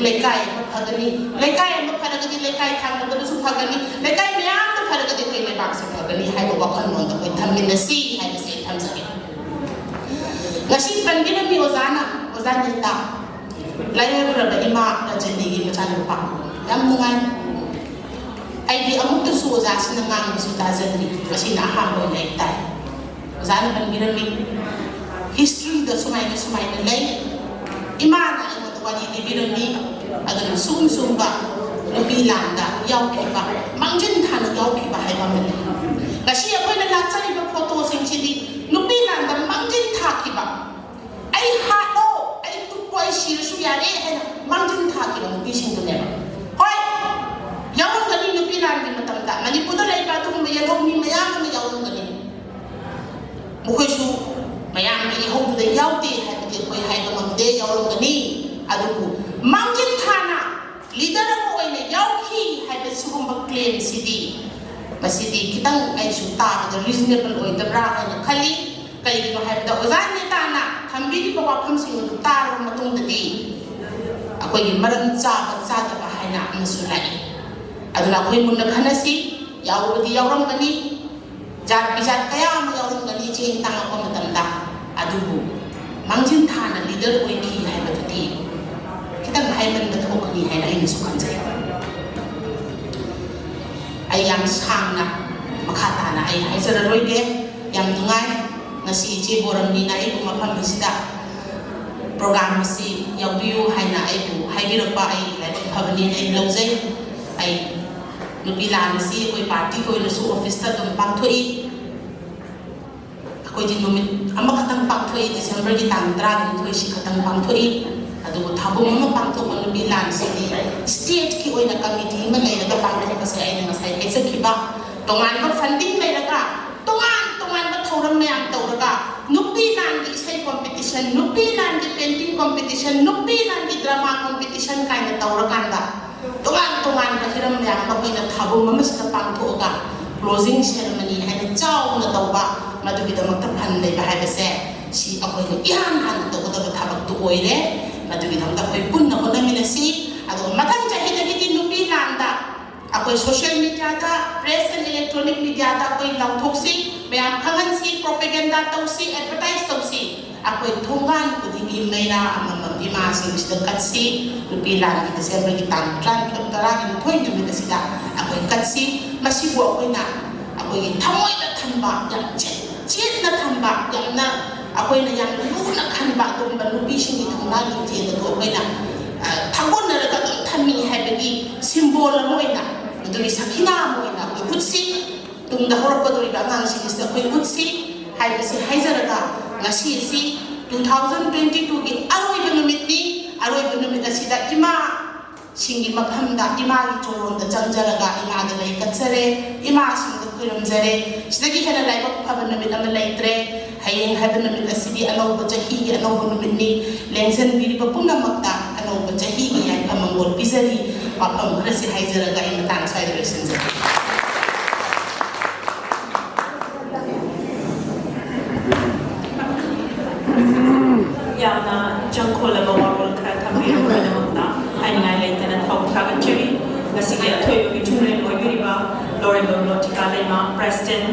ꯂꯩꯀꯥꯏ ꯑꯃ ꯐꯒꯅꯤ, ꯂꯩꯀꯥꯏ ꯑꯃ ꯐꯔꯒꯗꯤ ꯂꯩꯀꯥꯏ ꯊꯪꯅꯕꯗꯁꯨ ꯐꯒꯅꯤ, ꯂꯩꯀꯥꯏ ꯃꯌꯥꯝꯗ ꯐꯔꯒꯗꯤ ꯑꯩꯈꯣꯏ ꯂꯩꯕꯥꯛꯁꯦ ꯐꯒꯅꯤ ꯍꯥꯏꯕ ꯋꯥꯈꯜꯂꯣꯟꯗ ꯑꯩꯈꯣꯏ ꯊꯝꯃꯤꯟꯅꯁꯤ ꯍꯥꯏꯕꯁꯦ ꯑꯩ ꯊꯝꯖꯒꯦ꯫ ꯉꯁꯤ ꯄꯟꯕꯤꯔꯝꯃꯤ ꯑꯣꯖꯥꯅ, ꯑꯣꯖꯥ ꯅꯤꯇꯥ, ꯂꯥꯏꯑꯣꯏꯈ꯭ꯔꯕ ꯏꯃꯥ ꯔꯖꯅꯤꯒꯤ ꯃꯆꯥꯅꯨꯄꯥ꯫ ꯌꯥꯝ ꯅꯨꯡꯉꯥꯏ꯫ ꯑꯩꯗꯤ ꯑꯃꯨꯛꯇꯁꯨ ꯑꯣꯖꯥꯁꯤꯅ ꯉꯥꯡꯕꯁꯨ ꯇꯥꯖꯗ꯭ꯔꯤ, ꯉꯁꯤꯅ ꯑꯍꯥꯟꯕ ꯑꯣꯏꯅ ꯑꯩ ꯇꯥꯏ꯫ ꯑꯣꯖꯥꯅ ꯄꯟꯕꯤꯔꯝꯃꯤ, ꯍꯤꯁꯇ꯭ꯔꯤꯗ ꯁꯨꯃꯥꯏꯅ ꯁꯨꯃꯥꯏꯅ ꯂꯩ, ꯏꯃꯥꯅ ꯑꯩꯉꯣꯟꯗ ꯋꯥꯔꯤ ꯂꯤꯕꯤꯔꯝꯃꯤ꯫ ꯑꯗꯨꯅ ꯁꯨꯝ ꯁꯨꯝꯕ ꯅꯨꯄꯤ ꯂꯥꯟꯗ ꯌꯥꯎꯈꯤꯕ, ꯃꯥꯡꯖꯤꯟ ꯊꯥꯅ ꯌꯥꯎꯈꯤꯕ ꯍꯥꯏꯕ ꯑꯃ ꯂꯩ꯫ ꯉꯁꯤ ꯑꯩꯈꯣꯏꯅ ꯂꯥꯠꯆꯔꯤꯕ ꯐꯣꯇꯣꯁꯤꯡꯁꯤꯗꯤ ꯅꯨꯄꯤ ꯂꯥꯟꯗ ꯃꯥꯡꯖꯤꯟ ꯊꯥꯈꯤꯕ, "ꯑꯩ ꯍꯥꯠꯂꯣ, ꯑꯩ ꯇꯨꯞꯄꯣ, ꯑꯩ ꯁꯤꯔꯁꯨ ꯌꯥꯔꯦ" ꯍꯥꯏꯅ ꯃꯥꯡꯖꯤꯟ ꯊꯥꯈꯤꯕ ꯅꯨꯄꯤꯁꯤꯡꯗꯨꯅꯦꯕ꯫ ꯍꯣꯏ, ꯌꯥꯎꯔꯝꯒꯅꯤ ꯅꯨꯄꯤ ꯂꯥꯟꯒꯤ ꯃꯇꯝꯗ ꯃꯅꯤꯄꯨꯔꯗ ꯂꯩꯕ ꯑꯗꯨꯒꯨꯝꯕ ꯌꯦꯜꯍꯧ ꯃꯤ ꯃꯌꯥꯝ ꯑꯃ ꯌꯥꯎꯔꯝꯒꯅꯤ꯫ ꯃꯈꯣꯏꯁꯨ ꯃꯌꯥꯝꯒꯤ ꯏꯍꯧꯗꯨꯗ ꯌꯥꯎꯗꯦ ꯍꯥꯏꯕꯗꯤ ꯑꯩꯈꯣꯏ ꯍꯥꯏꯕ ꯉꯝꯗꯦ, ꯌꯥꯎꯔꯝꯒꯅꯤ꯫ ꯑꯗꯨꯕꯨ ꯃꯥꯡꯖꯤꯟ ꯊꯥꯅ ꯂꯤꯗꯔ ꯑꯃ ꯑꯣꯏꯅ ꯌꯥꯎꯈꯤ ꯍꯥꯏꯕ ꯁꯤꯒꯨꯝꯕ ꯀ꯭ꯂꯦꯝꯁꯤꯗꯤ, ꯃꯁꯤꯗꯤ ꯈꯤꯇꯪ ꯑꯩꯁꯨ ꯇꯥꯕꯗ ꯔꯤꯖꯅꯦꯕꯜ ꯑꯣꯏꯗꯕ꯭ꯔꯥ ꯍꯥꯏꯅ ꯈꯜꯂꯤ꯫ ꯀꯩꯒꯤꯅꯣ ꯍꯥꯏꯕꯗ ꯑꯣꯖꯥ ꯅꯦꯇꯥꯅ ꯊꯝꯕꯤꯔꯤꯕ ꯋꯥꯐꯝꯁꯤꯡ ꯑꯗꯨ ꯇꯥꯔꯕ ꯃꯇꯨꯡꯗꯗꯤ ꯑꯩꯈꯣꯏꯒꯤ ꯃꯔꯝ ꯆꯥꯕ ꯆꯥꯗꯕ ꯍꯥꯏꯅ ꯑꯃꯁꯨ ꯂꯥꯛꯏ꯫ ꯑꯗꯨꯅ ꯑꯩꯈꯣꯏ ꯃꯨꯟꯅ ꯈꯟꯅꯁꯤ꯫ ꯌꯥꯎꯕꯗꯤ ꯌꯥꯎꯔꯝꯒꯅꯤ, ꯖꯥꯠ ꯕꯤꯖꯥꯠ ꯀꯌꯥ ꯑꯃ ꯌꯥꯎꯔꯝꯒꯅꯤ ꯆꯦꯡ ꯇꯥꯡꯉꯛꯄ ꯃꯇꯝꯗ꯫ ꯑꯗꯨꯕꯨ ꯃꯥꯡꯖꯤꯟ ꯊꯥꯅ ꯂꯤꯗꯔ ꯑꯣꯏꯈꯤ ꯍꯥꯏꯕꯗꯨꯗꯤ ꯈꯤꯇꯪ ꯍꯥꯏꯃꯟꯕ ꯊꯣꯛꯀꯅꯤ ꯍꯥꯏꯅ ꯑꯩꯅꯁꯨ ꯈꯟꯖꯩ꯫ ꯑꯩ ꯌꯥꯝ ꯁꯥꯡꯅ ꯃꯈꯥ ꯇꯥꯅ ꯑꯩ ꯍꯥꯏꯖꯔꯔꯣꯏꯒꯦ꯫ ꯌꯥꯝ ꯅꯨꯡꯉꯥꯏ ꯉꯁꯤ ꯏꯆꯦ ꯕꯣꯔꯝꯅꯤꯅ ꯑꯩꯕꯨ ꯃꯐꯝ ꯑꯁꯤꯗ ꯄ꯭ꯔꯣꯒ꯭ꯔꯥꯝ ꯑꯁꯤ ꯌꯥꯎꯕꯤꯌꯨ ꯍꯥꯏꯅ ꯑꯩꯕꯨ ꯍꯥꯏꯕꯤꯔꯛꯄ꯫ ꯑꯩ ꯂꯥꯏꯕꯛ ꯐꯕꯅꯤ ꯑꯩ ꯂꯧꯖꯩ꯫ ꯑꯩ ꯅꯨꯄꯤ ꯂꯥꯟ ꯑꯁꯤ ꯑꯩꯈꯣꯏ ꯄꯥꯔꯇꯤꯒꯤ ꯑꯣꯏꯅꯁꯨ ꯑꯣꯐꯤꯁꯇ ꯑꯗꯨꯝ ꯄꯥꯡꯊꯣꯛꯏ꯫ ꯑꯩꯈꯣꯏꯗꯤ ꯅꯨꯃꯤꯠ ꯑꯃꯈꯛꯇꯪ ꯄꯥꯡꯊꯣꯛꯏ, ꯗꯤꯁꯦꯝꯕꯔꯒꯤ ꯇꯥꯡ ꯇꯔꯥꯅꯤꯊꯣꯏꯁꯤ ꯈꯛꯇꯪ ꯄꯥꯡꯊꯣꯛꯏ꯫ ꯑꯗꯨꯕꯨ ꯊꯥꯕꯨꯝ ꯑꯃ ꯄꯥꯡꯊꯣꯛꯄ ꯅꯨꯄꯤ ꯂꯥꯟꯁꯤꯗꯤ ꯁ꯭ꯇꯦꯠꯀꯤ ꯑꯣꯏꯅ ꯀꯃꯤꯇꯤ ꯑꯃ ꯂꯩꯔꯒ ꯄꯥꯡꯊꯣꯛꯄꯁꯦ ꯑꯩꯅ ꯉꯁꯥꯏ ꯍꯥꯏꯖꯈꯤꯕ, ꯇꯣꯉꯥꯟꯕ ꯐꯟꯗꯤꯡ ꯂꯩꯔꯒ, ꯇꯣꯉꯥꯟ ꯇꯣꯉꯥꯟꯕ ꯊꯧꯔꯝ ꯃꯌꯥꯝ ꯇꯧꯔꯒ ꯅꯨꯄꯤ ꯂꯥꯟꯒꯤ ꯏꯁꯩ ꯀꯣꯝꯄꯤꯇꯤꯁꯟ ꯅꯨꯄꯤ ꯂꯥꯟꯒꯤ painting competition, ꯅꯨꯄꯤ ꯂꯥꯟꯒꯤ drama competition ꯀꯥꯏꯅ ꯇꯧꯔꯀꯥꯟꯗ ꯇꯣꯉꯥꯟ ꯇꯣꯉꯥꯟꯕ ꯍꯤꯔꯝ ꯃꯌꯥꯝ ꯑꯃ ꯑꯩꯈꯣꯏꯅ ꯊꯥꯕꯨꯝ ꯑꯃꯁꯤꯗ ꯄꯥꯡꯊꯣꯛꯑꯒ closing ceremony ꯍꯥꯏꯅ ꯆꯥꯎꯅ ꯇꯧꯕ, ꯃꯗꯨꯒꯤꯗꯃꯛꯇ fund ꯂꯩꯕ ꯍꯥꯏꯕꯁꯦ ꯁꯤ ꯑꯩꯈꯣꯏꯅ ꯏꯍꯥꯟ ꯍꯥꯟꯅ ꯇꯧꯒꯗꯕ ꯊꯕꯛꯇꯨ ꯑꯣꯏꯔꯦ꯫ ꯃꯗꯨꯒꯤꯗꯃꯛꯇ ꯑꯩꯈꯣꯏ ꯄꯨꯟꯅ ꯍꯣꯠꯅꯃꯤꯟꯅꯁꯤ꯫ ꯑꯗꯨꯒ ꯃꯊꯪ ꯆꯍꯤꯗꯒꯤꯗꯤ ꯅꯨꯄꯤ ꯂꯥꯟꯗ ꯑꯩꯈꯣꯏ social mediaꯗ, press and electronic mediaꯗ ꯑꯩꯈꯣꯏ ꯂꯥꯎꯊꯣꯛꯁꯤ, ꯃꯌꯥꯝ ꯈꯪꯍꯟꯁꯤ, propaganda ꯇꯧꯁꯤ, advertise ꯇꯧꯁꯤ꯫ ꯑꯩꯈꯣꯏ ꯊꯣꯡꯒꯥꯟ ꯈꯨꯗꯤꯡꯒꯤ ꯃꯩꯔꯥ ꯑꯃꯃꯝ ꯏꯃꯥꯁꯤꯡꯁꯤꯗ ꯀꯠꯁꯤ꯫ ꯅꯨꯄꯤ ꯂꯥꯟꯒꯤ Decemberꯒꯤ ꯇꯥꯡ ꯇꯔꯥꯅꯤꯊꯣꯏ, ꯇꯔꯥꯒ ꯅꯤꯊꯣꯏ ꯅꯨꯃꯤꯠ ꯑꯁꯤꯗ ꯑꯩꯈꯣꯏ ꯀꯠꯁꯤ꯫ ꯃꯁꯤꯕꯨ ꯑꯩꯈꯣꯏꯅ ꯑꯩꯈꯣꯏꯒꯤ ꯊꯃꯣꯏꯗ ꯊꯝꯕ, ꯌꯥꯝ ꯆꯦꯠ-, ꯆꯦꯠꯅ ꯊꯝꯕ, ꯌꯥꯝꯅ ꯑꯩꯈꯣꯏꯅ ꯌꯥꯝꯅ ꯂꯨꯅ ꯈꯟꯕ ꯑꯗꯨꯒꯨꯝꯕ ꯅꯨꯄꯤꯁꯤꯡꯒꯤ ꯊꯧꯅꯥ ꯂꯤꯡꯖꯦꯜ ꯑꯗꯨ ꯑꯩꯈꯣꯏꯅ, ꯑ, ꯊꯥꯒꯣꯟꯅꯔꯒ ꯑꯗꯨꯝ ꯊꯝꯃꯤ ꯍꯥꯏꯕꯒꯤ symbol ꯑꯃ ꯑꯣꯏꯅ, ꯃꯗꯨꯒꯤ ꯁꯈꯤꯅꯥ ꯑꯃ ꯑꯣꯏꯅ ꯑꯩꯈꯣꯏ ꯎꯠꯁꯤ꯫ ꯇꯨꯡꯗ ꯍꯧꯔꯛꯀꯗꯧꯔꯤꯕ ꯑꯉꯥꯡꯁꯤꯡ ꯑꯁꯤꯗ ꯑꯩꯈꯣꯏ ꯎꯠꯁꯤ ꯍꯥꯏꯕꯁꯤ ꯍꯥꯏꯖꯔꯒ, ꯉꯁꯤ ꯑꯁꯤ two thousand twenty twoꯒꯤ ꯑꯔꯣꯏꯕ ꯅꯨꯃꯤꯠꯅꯤ꯫ ꯑꯔꯣꯏꯕ ꯅꯨꯃꯤꯠ ꯑꯁꯤꯗ ꯏꯃꯥꯁꯤꯡꯒꯤ ꯃꯐꯝꯗ, ꯏꯃꯥꯒꯤ ꯆꯣꯔꯣꯟꯗ ꯆꯪꯖꯔꯒ ꯏꯃꯥꯗ ꯂꯩ ꯀꯠꯆꯔꯦ, ꯏꯃꯥꯁꯤꯡꯗ ꯈꯨꯔꯨꯝꯖꯔꯦ꯫ ꯁꯤꯗꯒꯤ ꯍꯦꯟꯅ ꯂꯥꯏꯕꯛ ꯐꯕ ꯅꯨꯃꯤꯠ ꯑꯃ ꯂꯩꯇ꯭ꯔꯦ꯫ ꯍꯌꯦꯡ ꯍꯥꯏꯕ ꯅꯨꯃꯤꯠ ꯑꯁꯤꯗꯤ ꯑꯅꯧꯕ ꯆꯍꯤꯒꯤ ꯑꯅꯧꯕ ꯅꯨꯃꯤꯠꯅꯤ꯫ ꯂꯦꯡꯖꯟꯕꯤꯔꯤꯕ ꯄꯨꯝꯅꯃꯛꯇ ꯑꯅꯧꯕ ꯆꯍꯤꯒꯤ ꯌꯥꯏꯐ ꯃꯪꯒꯣꯜ ꯄꯤꯖꯔꯤ꯫ ꯋꯥꯐꯝ ꯈꯔꯁꯤ ꯍꯥꯏꯖꯔꯒ ꯑꯩ ꯃꯇꯥꯡ ꯑꯁ꯭ꯋꯥꯏꯗ ꯂꯣꯏꯁꯤꯟꯖꯔꯦ꯫ ꯌꯥꯝꯅ ꯏꯆꯪ ꯈꯣꯜꯂꯕ ꯋꯥꯔꯣꯜ ꯈꯔ ꯊꯝꯕꯤꯔꯕꯒꯤꯗꯃꯛꯇ ꯍꯥꯏꯅꯤꯡꯉꯥꯏ ꯂꯩꯇꯅ ꯊꯥꯒꯠꯆꯔꯤ꯫ ꯉꯁꯤꯒꯤ ꯑꯊꯣꯏꯕ ꯃꯤꯊꯨꯡꯂꯦꯟ ꯑꯣꯏꯕꯤꯔꯤꯕ ꯂꯣꯔꯦꯟꯕꯝ ꯂꯣꯇꯤꯀꯥ ꯂꯩꯃ, President,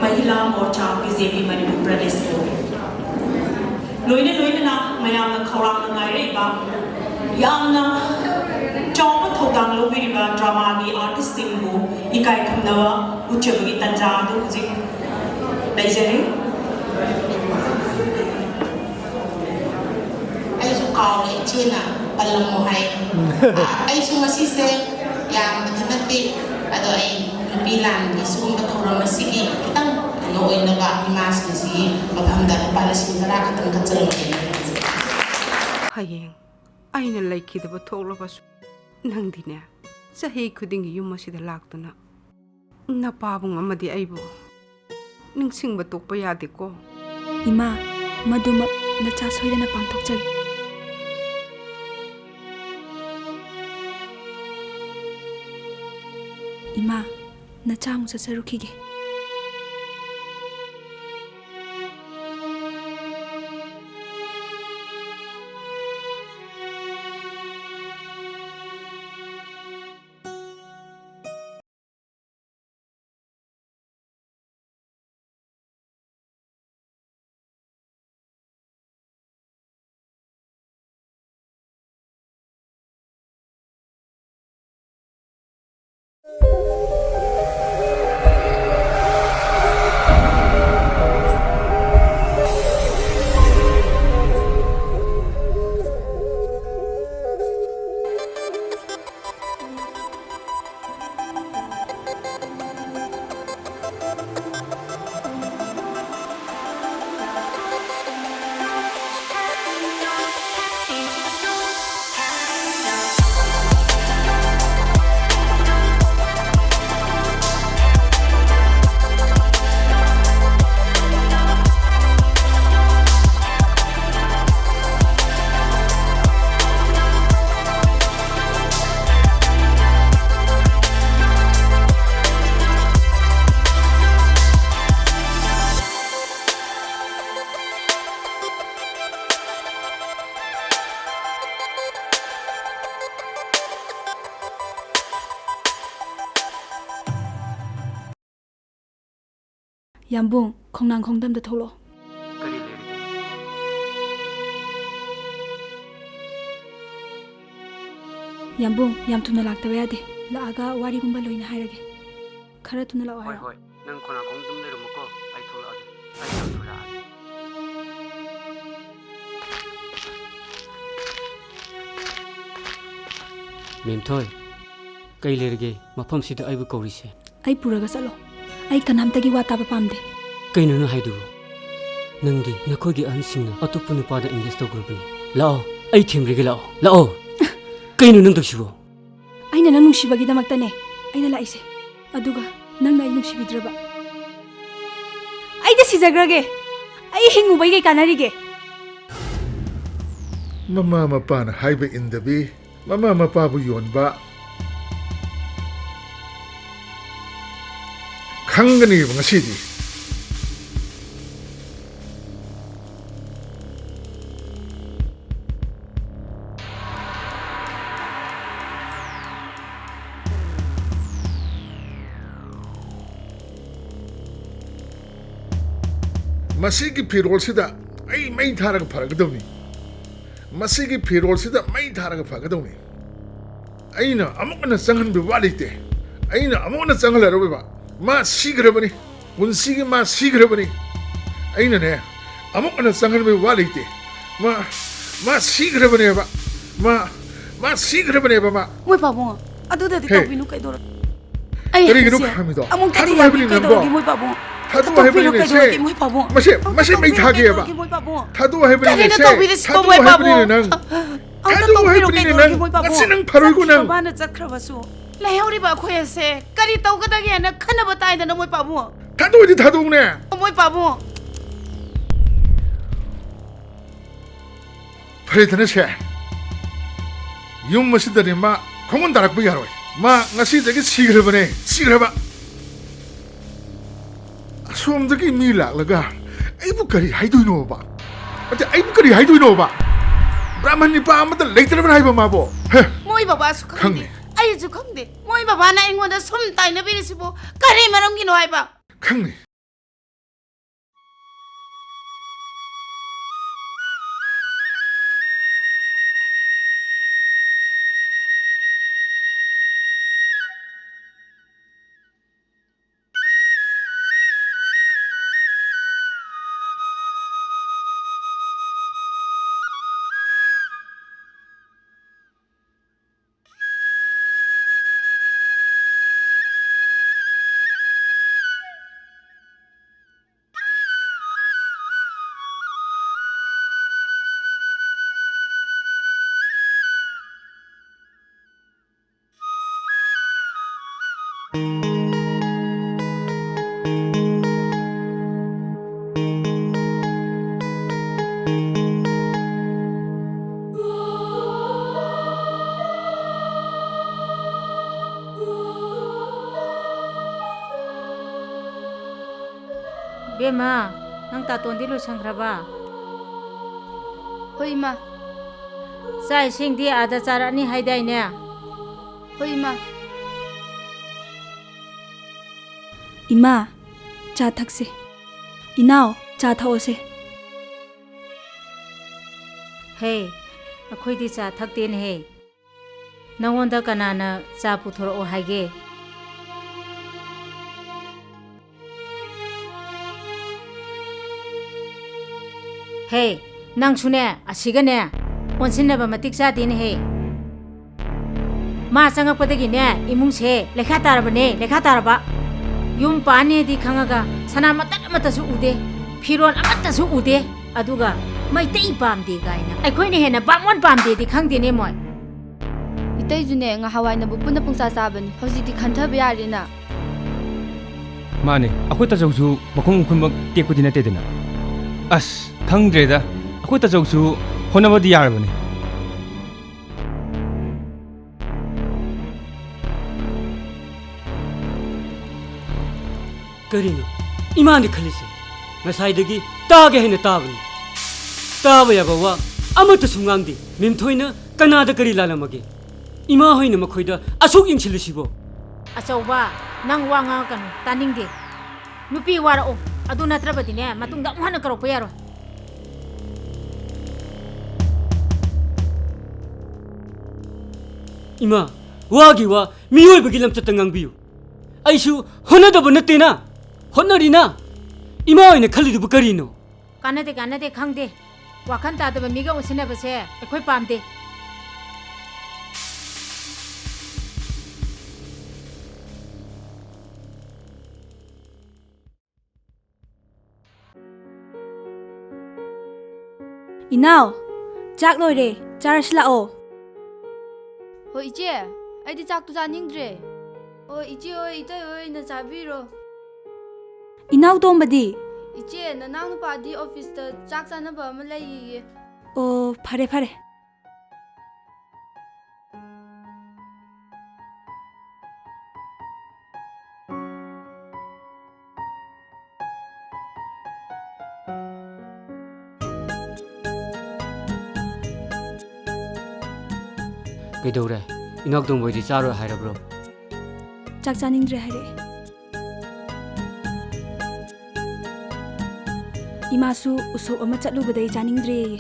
ꯃꯍꯤꯂꯥ ꯃꯣꯔꯆꯥ, BJP ꯃꯅꯤꯄꯨꯔ ꯄ꯭ꯔꯗꯦꯁꯄꯨ꯫ ꯂꯣꯏꯅ ꯂꯣꯏꯅꯅ ꯃꯌꯥꯝꯅ ꯈꯧꯔꯥꯡꯅ ꯉꯥꯏꯔꯛꯏꯕ ꯌꯥꯝꯅ ꯆꯥꯎꯕ ꯊꯧꯗꯥꯡ ꯂꯧꯕꯤꯔꯤꯕ dramaꯒꯤ artistꯁꯤꯡꯕꯨ ꯏꯀꯥꯏ ꯈꯨꯝꯅꯕ ꯎꯠꯆꯕꯒꯤ ꯇꯥꯟꯖꯥ ꯑꯗꯨ ꯍꯧꯖꯤꯛ ꯂꯩꯖꯔꯤ꯫ ꯑꯩꯁꯨ ꯀꯥꯎꯔꯦ, ꯏꯆꯦꯅ ꯄꯜꯂꯝꯃꯣ ꯍꯥꯏ꯫ ꯑ, ꯑꯩꯁꯨ ꯉꯁꯤꯁꯦ ꯌꯥꯝꯕꯗꯤ ꯅꯠꯇꯦ, ꯑꯗꯣ ꯑꯩ ꯅꯨꯄꯤ ꯂꯥꯟꯒꯤ ꯁꯤꯒꯨꯝꯕ ꯊꯧꯔꯝ ꯑꯁꯤꯒꯤ ꯈꯤꯇꯪ ꯀꯩꯅꯣ ꯑꯣꯏꯅꯕ ꯏꯃꯥꯁꯤꯡꯁꯤꯒꯤ ꯃꯐꯝꯗ ꯂꯨꯄꯥ ꯂꯤꯁꯤꯡ ꯇꯔꯥ ꯈꯛꯇꯪ ꯀꯠꯆꯔꯝꯒꯦ꯫ ꯍꯌꯦꯡ ꯑꯩꯅ ꯂꯩꯈꯤꯗꯕ ꯊꯣꯛꯂꯕꯁꯨ, ꯅꯪꯗꯤꯅꯦ, ꯆꯍꯤ ꯈꯨꯗꯤꯡꯒꯤ ꯌꯨꯝ ꯑꯁꯤꯗ ꯂꯥꯛꯇꯨꯅ ꯅꯄꯥꯕꯨꯡ ꯑꯃꯗꯤ ꯑꯩꯕꯨ ꯅꯤꯡꯁꯤꯡꯕ ꯇꯣꯛꯄ ꯌꯥꯗꯦꯀꯣ꯫ ꯏꯃꯥ, ꯃꯗꯨꯃꯛ ꯅꯆꯥ ꯁꯣꯏꯗꯅ ꯄꯥꯡꯊꯣꯛꯆꯒꯦ꯫ ꯏꯃꯥ, ꯅꯆꯥ ꯑꯃꯨꯛ ꯆꯠꯆꯔꯨꯈꯤꯒꯦ꯫ ꯌꯥꯝꯕꯨꯡ, ꯈꯣꯡꯅꯥꯡꯈꯣꯡꯗ ꯑꯝꯇ ꯊꯣꯛꯂꯛꯑꯣ꯫ ꯀꯔꯤ ꯂꯩꯔꯒꯦ? ꯌꯥꯝꯕꯨꯡ, ꯌꯥꯝ ꯊꯨꯅ ꯂꯥꯛꯇꯕ ꯌꯥꯗꯦ꯫ ꯂꯥꯛꯑꯒ ꯋꯥꯔꯤꯒꯨꯝꯕ ꯂꯣꯏꯅ ꯍꯥꯏꯔꯒꯦ꯫ ꯈꯔ ꯊꯨꯅ ꯂꯥꯛꯑꯣ ꯍꯣꯏ, ꯍꯥꯏꯌꯣ꯫ ꯍꯣꯏ꯫ ꯅꯪ ꯈꯣꯡꯅꯥꯡꯈꯣꯡꯗ ꯑꯗꯨꯝ ꯂꯩꯔꯝꯃꯨꯀꯣ꯫ ꯑꯩ ꯊꯣꯛꯂꯛꯑꯒꯦ꯫ ꯑꯩ ꯌꯥꯝ ꯊꯨꯅ ꯂꯥꯛꯑꯒꯦ꯫ ꯃꯦꯝꯊꯣꯏ, ꯀꯩ ꯂꯩꯔꯒꯦ ꯃꯐꯝꯁꯤꯗ ꯑꯩꯕꯨ ꯀꯧꯔꯤꯁꯦ? ꯑꯩ ꯄꯨꯔꯒ ꯆꯠꯂꯣ꯫ ꯑꯩ ꯀꯅꯥꯝꯇꯒꯤ ꯋꯥ ꯇꯥꯕ ꯄꯥꯝꯗꯦ꯫ ꯀꯩꯅꯣ ꯅꯪ ꯍꯥꯏꯗꯨꯕꯨ? ꯅꯪꯗꯤ ꯅꯈꯣꯏꯒꯤ ꯑꯍꯟꯁꯤꯡꯅ ꯑꯇꯣꯞꯄ ꯅꯨꯄꯥꯗ engage ꯇꯧꯈ꯭ꯔꯕꯅꯤ꯫ ꯂꯥꯛꯑꯣ, ꯑꯩ ꯊꯦꯝꯕꯤꯔꯒꯦ, ꯂꯥꯛꯑꯣ, ꯂꯥꯛꯑꯣ꯫ ꯀꯩꯅꯣ ꯅꯪ ꯇꯧꯁꯤꯕꯣ? ꯑꯩꯅ ꯅꯪ ꯅꯨꯡꯁꯤꯕꯒꯤꯗꯃꯛꯇꯅꯦ ꯑꯩꯅ ꯂꯥꯛꯏꯁꯦ꯫ ꯑꯗꯨꯒ ꯅꯪꯅ ꯑꯩ ꯅꯨꯡꯁꯤꯕꯤꯗ꯭ꯔꯕ? ꯑꯩꯗꯤ ꯁꯤꯖꯈ꯭ꯔꯒꯦ꯫ ꯑꯩ ꯍꯤꯡꯉꯨꯕꯩ ꯀꯩ ꯀꯥꯟꯅꯔꯤꯒꯦ? ꯃꯃꯥ ꯃꯄꯥꯅ ꯍꯥꯏꯕ ꯏꯟꯗꯕꯤ, ꯃꯃꯥ ꯃꯄꯥꯕꯨ ꯌꯣꯟꯕ꯫ ꯈꯪꯒꯅꯤꯕ ꯉꯁꯤꯗꯤ꯫ ꯃꯁꯤꯒꯤ ꯐꯤꯔꯣꯜꯁꯤꯗ ꯑꯩ ꯃꯩ ꯊꯥꯔꯒ ꯐꯔꯛꯀꯗꯕꯅꯤ꯫ ꯃꯁꯤꯒꯤ ꯐꯤꯔꯣꯜꯁꯤꯗ ꯃꯩ ꯊꯥꯔꯒ ꯐꯒꯗꯕꯅꯤ꯫ ꯑꯩꯅ ꯑꯃꯨꯛ ꯍꯟꯅ ꯆꯪꯍꯟꯕ ꯋꯥ ꯂꯩꯇꯦ꯫ ꯑꯩꯅ ꯑꯃꯨꯛ ꯍꯟꯅ ꯆꯪꯍꯜꯂꯔꯣꯏꯕ꯫ ꯃꯥ ꯁꯤꯈ꯭ꯔꯕꯅꯤ꯫ ꯄꯨꯟꯁꯤꯒꯤ ꯃꯥ ꯁꯤꯈ꯭ꯔꯕꯅꯤ꯫ ꯑꯩꯅꯅꯦ, ꯑꯃꯨꯛ ꯍꯟꯅ ꯆꯪꯍꯟꯕꯒꯤ ꯋꯥ ꯂꯩꯇꯦ꯫ ꯃꯥ, ꯃꯥ ꯁꯤꯈ꯭ꯔꯕꯅꯦꯕ꯫ ꯃꯥ, ꯃꯥ ꯁꯤꯈ꯭ꯔꯕꯅꯦꯕ ꯃꯥ꯫ ꯃꯣꯏ ꯄꯥꯕꯨꯡ, ꯑꯗꯨꯗꯗꯤ ꯍꯦ, ꯇꯧꯕꯤꯅꯨ, ꯀꯩꯗꯧꯔꯒꯦ? ꯑꯩ ꯀꯔꯤꯒꯤꯅꯣ ꯍꯥꯏꯁꯦ ꯈꯥꯝꯃꯤꯗꯣ? ꯑꯃꯨꯛꯇꯗꯤ ꯊꯥꯗꯣꯛꯑꯣ ꯍꯥꯏꯕꯅꯤ ꯍꯥꯏꯕꯤꯒꯦ, ꯅꯪꯕꯣ꯫ ꯀꯩꯗꯧꯔꯒꯦ, ꯃꯣꯏ ꯄꯥꯕꯨꯡ? ꯊꯥꯗꯣꯛꯑꯣ ꯇꯣꯛꯄꯤꯔꯣ, ꯍꯥꯏꯕꯅꯤꯅꯦ, ꯁꯦ꯫ ꯀꯩꯗꯧꯔꯒꯦ, ꯃꯣꯏ ꯄꯥꯕꯨꯡ? ꯃꯁꯦ, ꯑꯃꯨꯛꯇ ꯃꯁꯦ ꯃꯩ ꯇꯣꯛꯄꯤꯔꯣ, ꯊꯥꯒꯦꯕ꯫ ꯀꯩꯗꯧꯔꯒꯦ, ꯃꯣꯏ ꯄꯥꯕꯨꯡ? ꯊꯥꯗꯣꯛꯑꯣ ꯍꯥꯏꯕꯅꯤꯅꯦ, ꯀꯔꯤꯅꯣ ꯁꯦ꯫ ꯇꯧꯕꯤꯔꯤꯁꯤꯕꯣ, ꯊꯥꯗꯣꯛꯑꯣ ꯃꯣꯏ ꯄꯥꯕꯨꯡ? ꯍꯥꯏꯕꯅꯤꯅꯦ, ꯅꯪ꯫ ꯑꯝꯇ ꯊꯥꯗꯣꯛꯑꯣ ꯇꯣꯛꯄꯤꯔꯣ, ꯍꯥꯏꯕꯅꯤꯅꯦ, ꯀꯩꯗꯧꯔꯒꯦ, ꯅꯪ꯫ ꯃꯣꯏ ꯄꯥꯕꯨꯡ? ꯉꯁꯤ ꯅꯪ ꯐꯔꯣꯏꯀꯣ, ꯆꯠꯈꯤꯕ ꯅꯪ꯫ ꯃꯥꯅ ꯆꯠꯈ꯭ꯔꯕꯁꯨ, ꯂꯩꯍꯧꯔꯤꯕ ꯑꯩꯈꯣꯏ ꯑꯁꯦ ꯀꯔꯤ ꯇꯧꯒꯗꯒꯦꯅ ꯈꯟꯅꯕ ꯇꯥꯏꯗꯅ, ꯃꯣꯏ ꯄꯥꯕꯨꯡ? ꯊꯥꯗꯣꯛꯑꯣꯗꯤ ꯊꯥꯗꯣꯛꯎꯅꯦ꯫ ꯃꯣꯏ ꯄꯥꯕꯨꯡ꯫ ꯐꯔꯦꯗꯅ ꯁꯦ, ꯌꯨꯝ ꯑꯁꯤꯗꯅꯦ ꯃꯥ ꯈꯣꯡꯒꯨꯟ ꯇꯥꯔꯛꯄ ꯌꯥꯔꯣꯏ꯫ ꯃꯥ ꯉꯁꯤꯗꯒꯤ ꯁꯤꯈ꯭ꯔꯕꯅꯦ, ꯁꯤꯈ꯭ꯔꯕ꯫ ꯑꯁꯣꯝꯗꯒꯤ ꯃꯤ ꯂꯥꯛꯂꯒ ꯑꯩꯕꯨ ꯀꯔꯤ ꯍꯥꯏꯗꯣꯏꯅꯣꯕ? ꯑꯠꯇꯦ, ꯑꯩꯕꯨ ꯀꯔꯤ ꯍꯥꯏꯗꯣꯏꯅꯣꯕ? ꯕ꯭ꯔꯥꯍꯃꯟ ꯅꯤꯄꯥ ꯑꯃꯠꯇ ꯂꯩꯇ꯭ꯔꯕ꯭ꯔꯥ ꯍꯥꯏꯕ ꯃꯥꯕꯣ? ꯍꯦ? ꯃꯣꯏ ꯕꯕꯥꯁꯨ ꯈꯪꯗꯦ, ꯈꯪꯅꯤ꯫ ꯑꯩꯁꯨ ꯈꯪꯗꯦ꯫ ꯃꯣꯏ ꯕꯕꯥꯅ ꯑꯩꯉꯣꯟꯗ ꯁꯨꯝ ꯇꯥꯏꯅꯕꯤꯔꯤꯁꯤꯕꯨ ꯀꯔꯤ ꯃꯔꯝꯒꯤꯅꯣ ꯍꯥꯏꯕ? ꯈꯪꯅꯤ꯫ ꯏꯕꯦꯝꯃ, ꯅꯪ ꯇꯥꯇꯣꯟꯗꯤ ꯂꯣꯏꯁꯟꯈ꯭ꯔꯕ? ꯍꯣꯏ, ꯏꯃꯥ꯫ ꯆꯥꯛ ꯏꯁꯤꯡꯗꯤ ꯑꯥꯗ ꯆꯥꯔꯛꯑꯅꯤ ꯍꯥꯏꯗꯥꯏꯅꯦ? ꯍꯣꯏ, ꯏꯃꯥ꯫ ꯏꯃꯥ, ꯆꯥ ꯊꯛꯁꯦ꯫ ꯏꯅꯥꯎ, ꯆꯥ ꯊꯛꯑꯣꯁꯦ꯫ ꯍꯦ, ꯑꯩꯈꯣꯏꯗꯤ ꯆꯥ ꯊꯛꯇꯦꯅꯦꯍꯦ꯫ ꯅꯉꯣꯟꯗ ꯀꯅꯥꯅ ꯆꯥ ꯄꯨꯊꯣꯔꯛꯑꯣ ꯍꯥꯏꯒꯦ? ꯍꯦ, ꯅꯪꯁꯨꯅꯦ, ꯑꯁꯤꯒꯅꯦ, ꯑꯣꯟꯁꯤꯟꯅꯕ ꯃꯇꯤꯛ ꯆꯥꯗꯦꯅꯦꯍꯦ꯫ ꯃꯥ ꯆꯪꯉꯛꯄꯗꯒꯤꯅꯦ, ꯏꯃꯨꯡꯁꯦ ꯂꯩꯈꯥ ꯇꯥꯔꯕꯅꯦ, ꯂꯩꯈꯥ ꯇꯥꯔꯕ꯫ ꯌꯨꯝ ꯄꯥꯟꯅꯦꯗꯤ ꯈꯪꯉꯒ ꯁꯅꯥ ꯃꯇꯠ ꯑꯃꯠꯇꯁꯨ ꯎꯗꯦ, ꯐꯤꯔꯣꯜ ꯑꯃꯠꯇꯁꯨ ꯎꯗꯦ꯫ ꯑꯗꯨꯒ ꯃꯩꯇꯩ ꯄꯥꯝꯗꯦ ꯀꯥꯏꯅ ꯑꯩꯈꯣꯏꯅ ꯍꯦꯟꯅ ꯕꯥꯃꯣꯟ ꯄꯥꯝꯗꯦꯗꯤ ꯈꯪꯗꯦꯅꯦ ꯃꯣꯏ꯫ ꯏꯇꯩꯁꯨꯅꯦ, ꯉꯍꯥꯟꯋꯥꯏꯅꯕꯨ ꯄꯨꯟꯅ ꯄꯨꯡꯆꯥ ꯆꯥꯕꯅꯤ, ꯍꯧꯖꯤꯛꯇꯤ ꯈꯟꯊꯕ ꯌꯥꯔꯦꯅ꯫ ꯃꯥꯅꯦ, ꯑꯩꯈꯣꯏ ꯇꯥꯆꯧꯁꯨ ꯃꯈꯣꯡ ꯃꯈꯨꯟꯃꯛ ꯇꯦꯛꯄꯗꯤ ꯅꯠꯇꯦꯗꯅ꯫ ꯑꯁ, ꯈꯪꯗ꯭ꯔꯦꯗ, ꯑꯩꯈꯣꯏ ꯇꯥꯆꯧꯁꯨ ꯍꯣꯠꯅꯕꯗꯤ ꯌꯥꯔꯕꯅꯤ꯫ ꯀꯔꯤꯅꯣ ꯏꯃꯥꯅ ꯈꯜꯂꯤꯁꯦ? ꯉꯁꯥꯏꯗꯒꯤ ꯇꯥꯒꯦ ꯍꯥꯏꯅ ꯇꯥꯕꯅꯤ꯫ ꯇꯥꯕ ꯌꯥꯕ ꯋꯥ ꯑꯃꯠꯇꯁꯨ ꯉꯥꯡꯗꯦ꯫ ꯃꯦꯝꯊꯣꯏꯅ ꯀꯅꯥꯗ ꯀꯔꯤ ꯂꯥꯜꯂꯝꯃꯒꯦ? ꯏꯃꯥ ꯍꯣꯏꯅ ꯃꯈꯣꯏꯗ ꯑꯁꯨꯛ ꯌꯦꯡꯁꯤꯜꯂꯤꯁꯤꯕꯣ? ꯑꯆꯧꯕ, ꯅꯪ ꯋꯥ ꯉꯥꯡꯉꯛꯀꯅꯨ, ꯇꯥꯅꯤꯡꯗꯦ꯫ ꯅꯨꯄꯤ ꯋꯥꯔꯛꯑꯣ, ꯑꯗꯨ ꯅꯠꯇ꯭ꯔꯕꯗꯤꯅꯦ, ꯃꯇꯨꯡꯗ ꯑꯃꯨꯛ ꯍꯟꯅ ꯀꯧꯔꯛꯄ ꯌꯥꯔꯣꯏ꯫ ꯏꯃꯥ, ꯋꯥꯒꯤ ꯋꯥ, ꯃꯤꯑꯣꯏꯕꯒꯤ ꯂꯝꯆꯠꯇ ꯉꯥꯡꯕꯤꯌꯨ꯫ ꯑꯩꯁꯨ ꯍꯣꯠꯅꯗꯕ ꯅꯠꯇꯦꯅ, ꯍꯣꯠꯅꯔꯤꯅ꯫ ꯏꯃꯥ ꯑꯣꯏꯅ ꯈꯜꯂꯤꯗꯨꯕꯨ ꯀꯔꯤꯅꯣ? ꯀꯥꯟꯅꯗꯦ, ꯀꯥꯟꯅꯗꯦ, ꯈꯪꯗꯦ꯫ ꯋꯥꯈꯜ ꯇꯥꯗꯕ ꯃꯤꯒ ꯑꯣꯟꯁꯤꯟꯅꯕꯁꯦ ꯑꯩꯈꯣꯏ ꯄꯥꯝꯗꯦ꯫ ꯏꯅꯥꯎ, ꯆꯥꯛ ꯂꯣꯏꯔꯦ, ꯆꯥꯔꯁꯤ ꯂꯥꯛꯑꯣ꯫ ꯍꯣꯏ ꯏꯆꯦ, ꯑꯩꯗꯤ ꯆꯥꯛꯇꯨ ꯆꯥꯅꯤꯡꯗ꯭ꯔꯦ꯫ ꯑꯣ ꯏꯆꯦ ꯍꯣꯏ, ꯏꯇꯩ ꯍꯣꯏ ꯑꯣꯏꯅ ꯆꯥꯕꯤꯔꯣ꯫ ꯏꯅꯥꯎ ꯇꯣꯝꯕꯗꯤ? ꯏꯆꯦ, ꯅꯅꯥꯎ ꯅꯨꯄꯥꯗꯤ ꯑꯣꯐꯤꯁꯇ ꯆꯥꯛ ꯆꯥꯅꯕ ꯑꯃ ꯂꯩꯌꯦꯌꯦ꯫ ꯑꯣ, ꯐꯔꯦ ꯐꯔꯦ꯫ ꯀꯩꯗꯧꯔꯦ? ꯏꯅꯥꯎꯇꯣꯝꯕ ꯍꯣꯏꯗꯤ ꯆꯥꯔꯣꯏ ꯍꯥꯏꯔꯕ꯭ꯔꯣ? ꯆꯥꯛ ꯆꯥꯅꯤꯡꯗ꯭ꯔꯦ ꯍꯥꯏꯔꯛꯑꯦ꯫ ꯏꯃꯥꯁꯨ ꯎꯁꯣꯞ ꯑꯃ ꯆꯠꯂꯨꯕꯗꯩ ꯆꯥꯅꯤꯡꯗ꯭ꯔꯦꯌꯦ꯫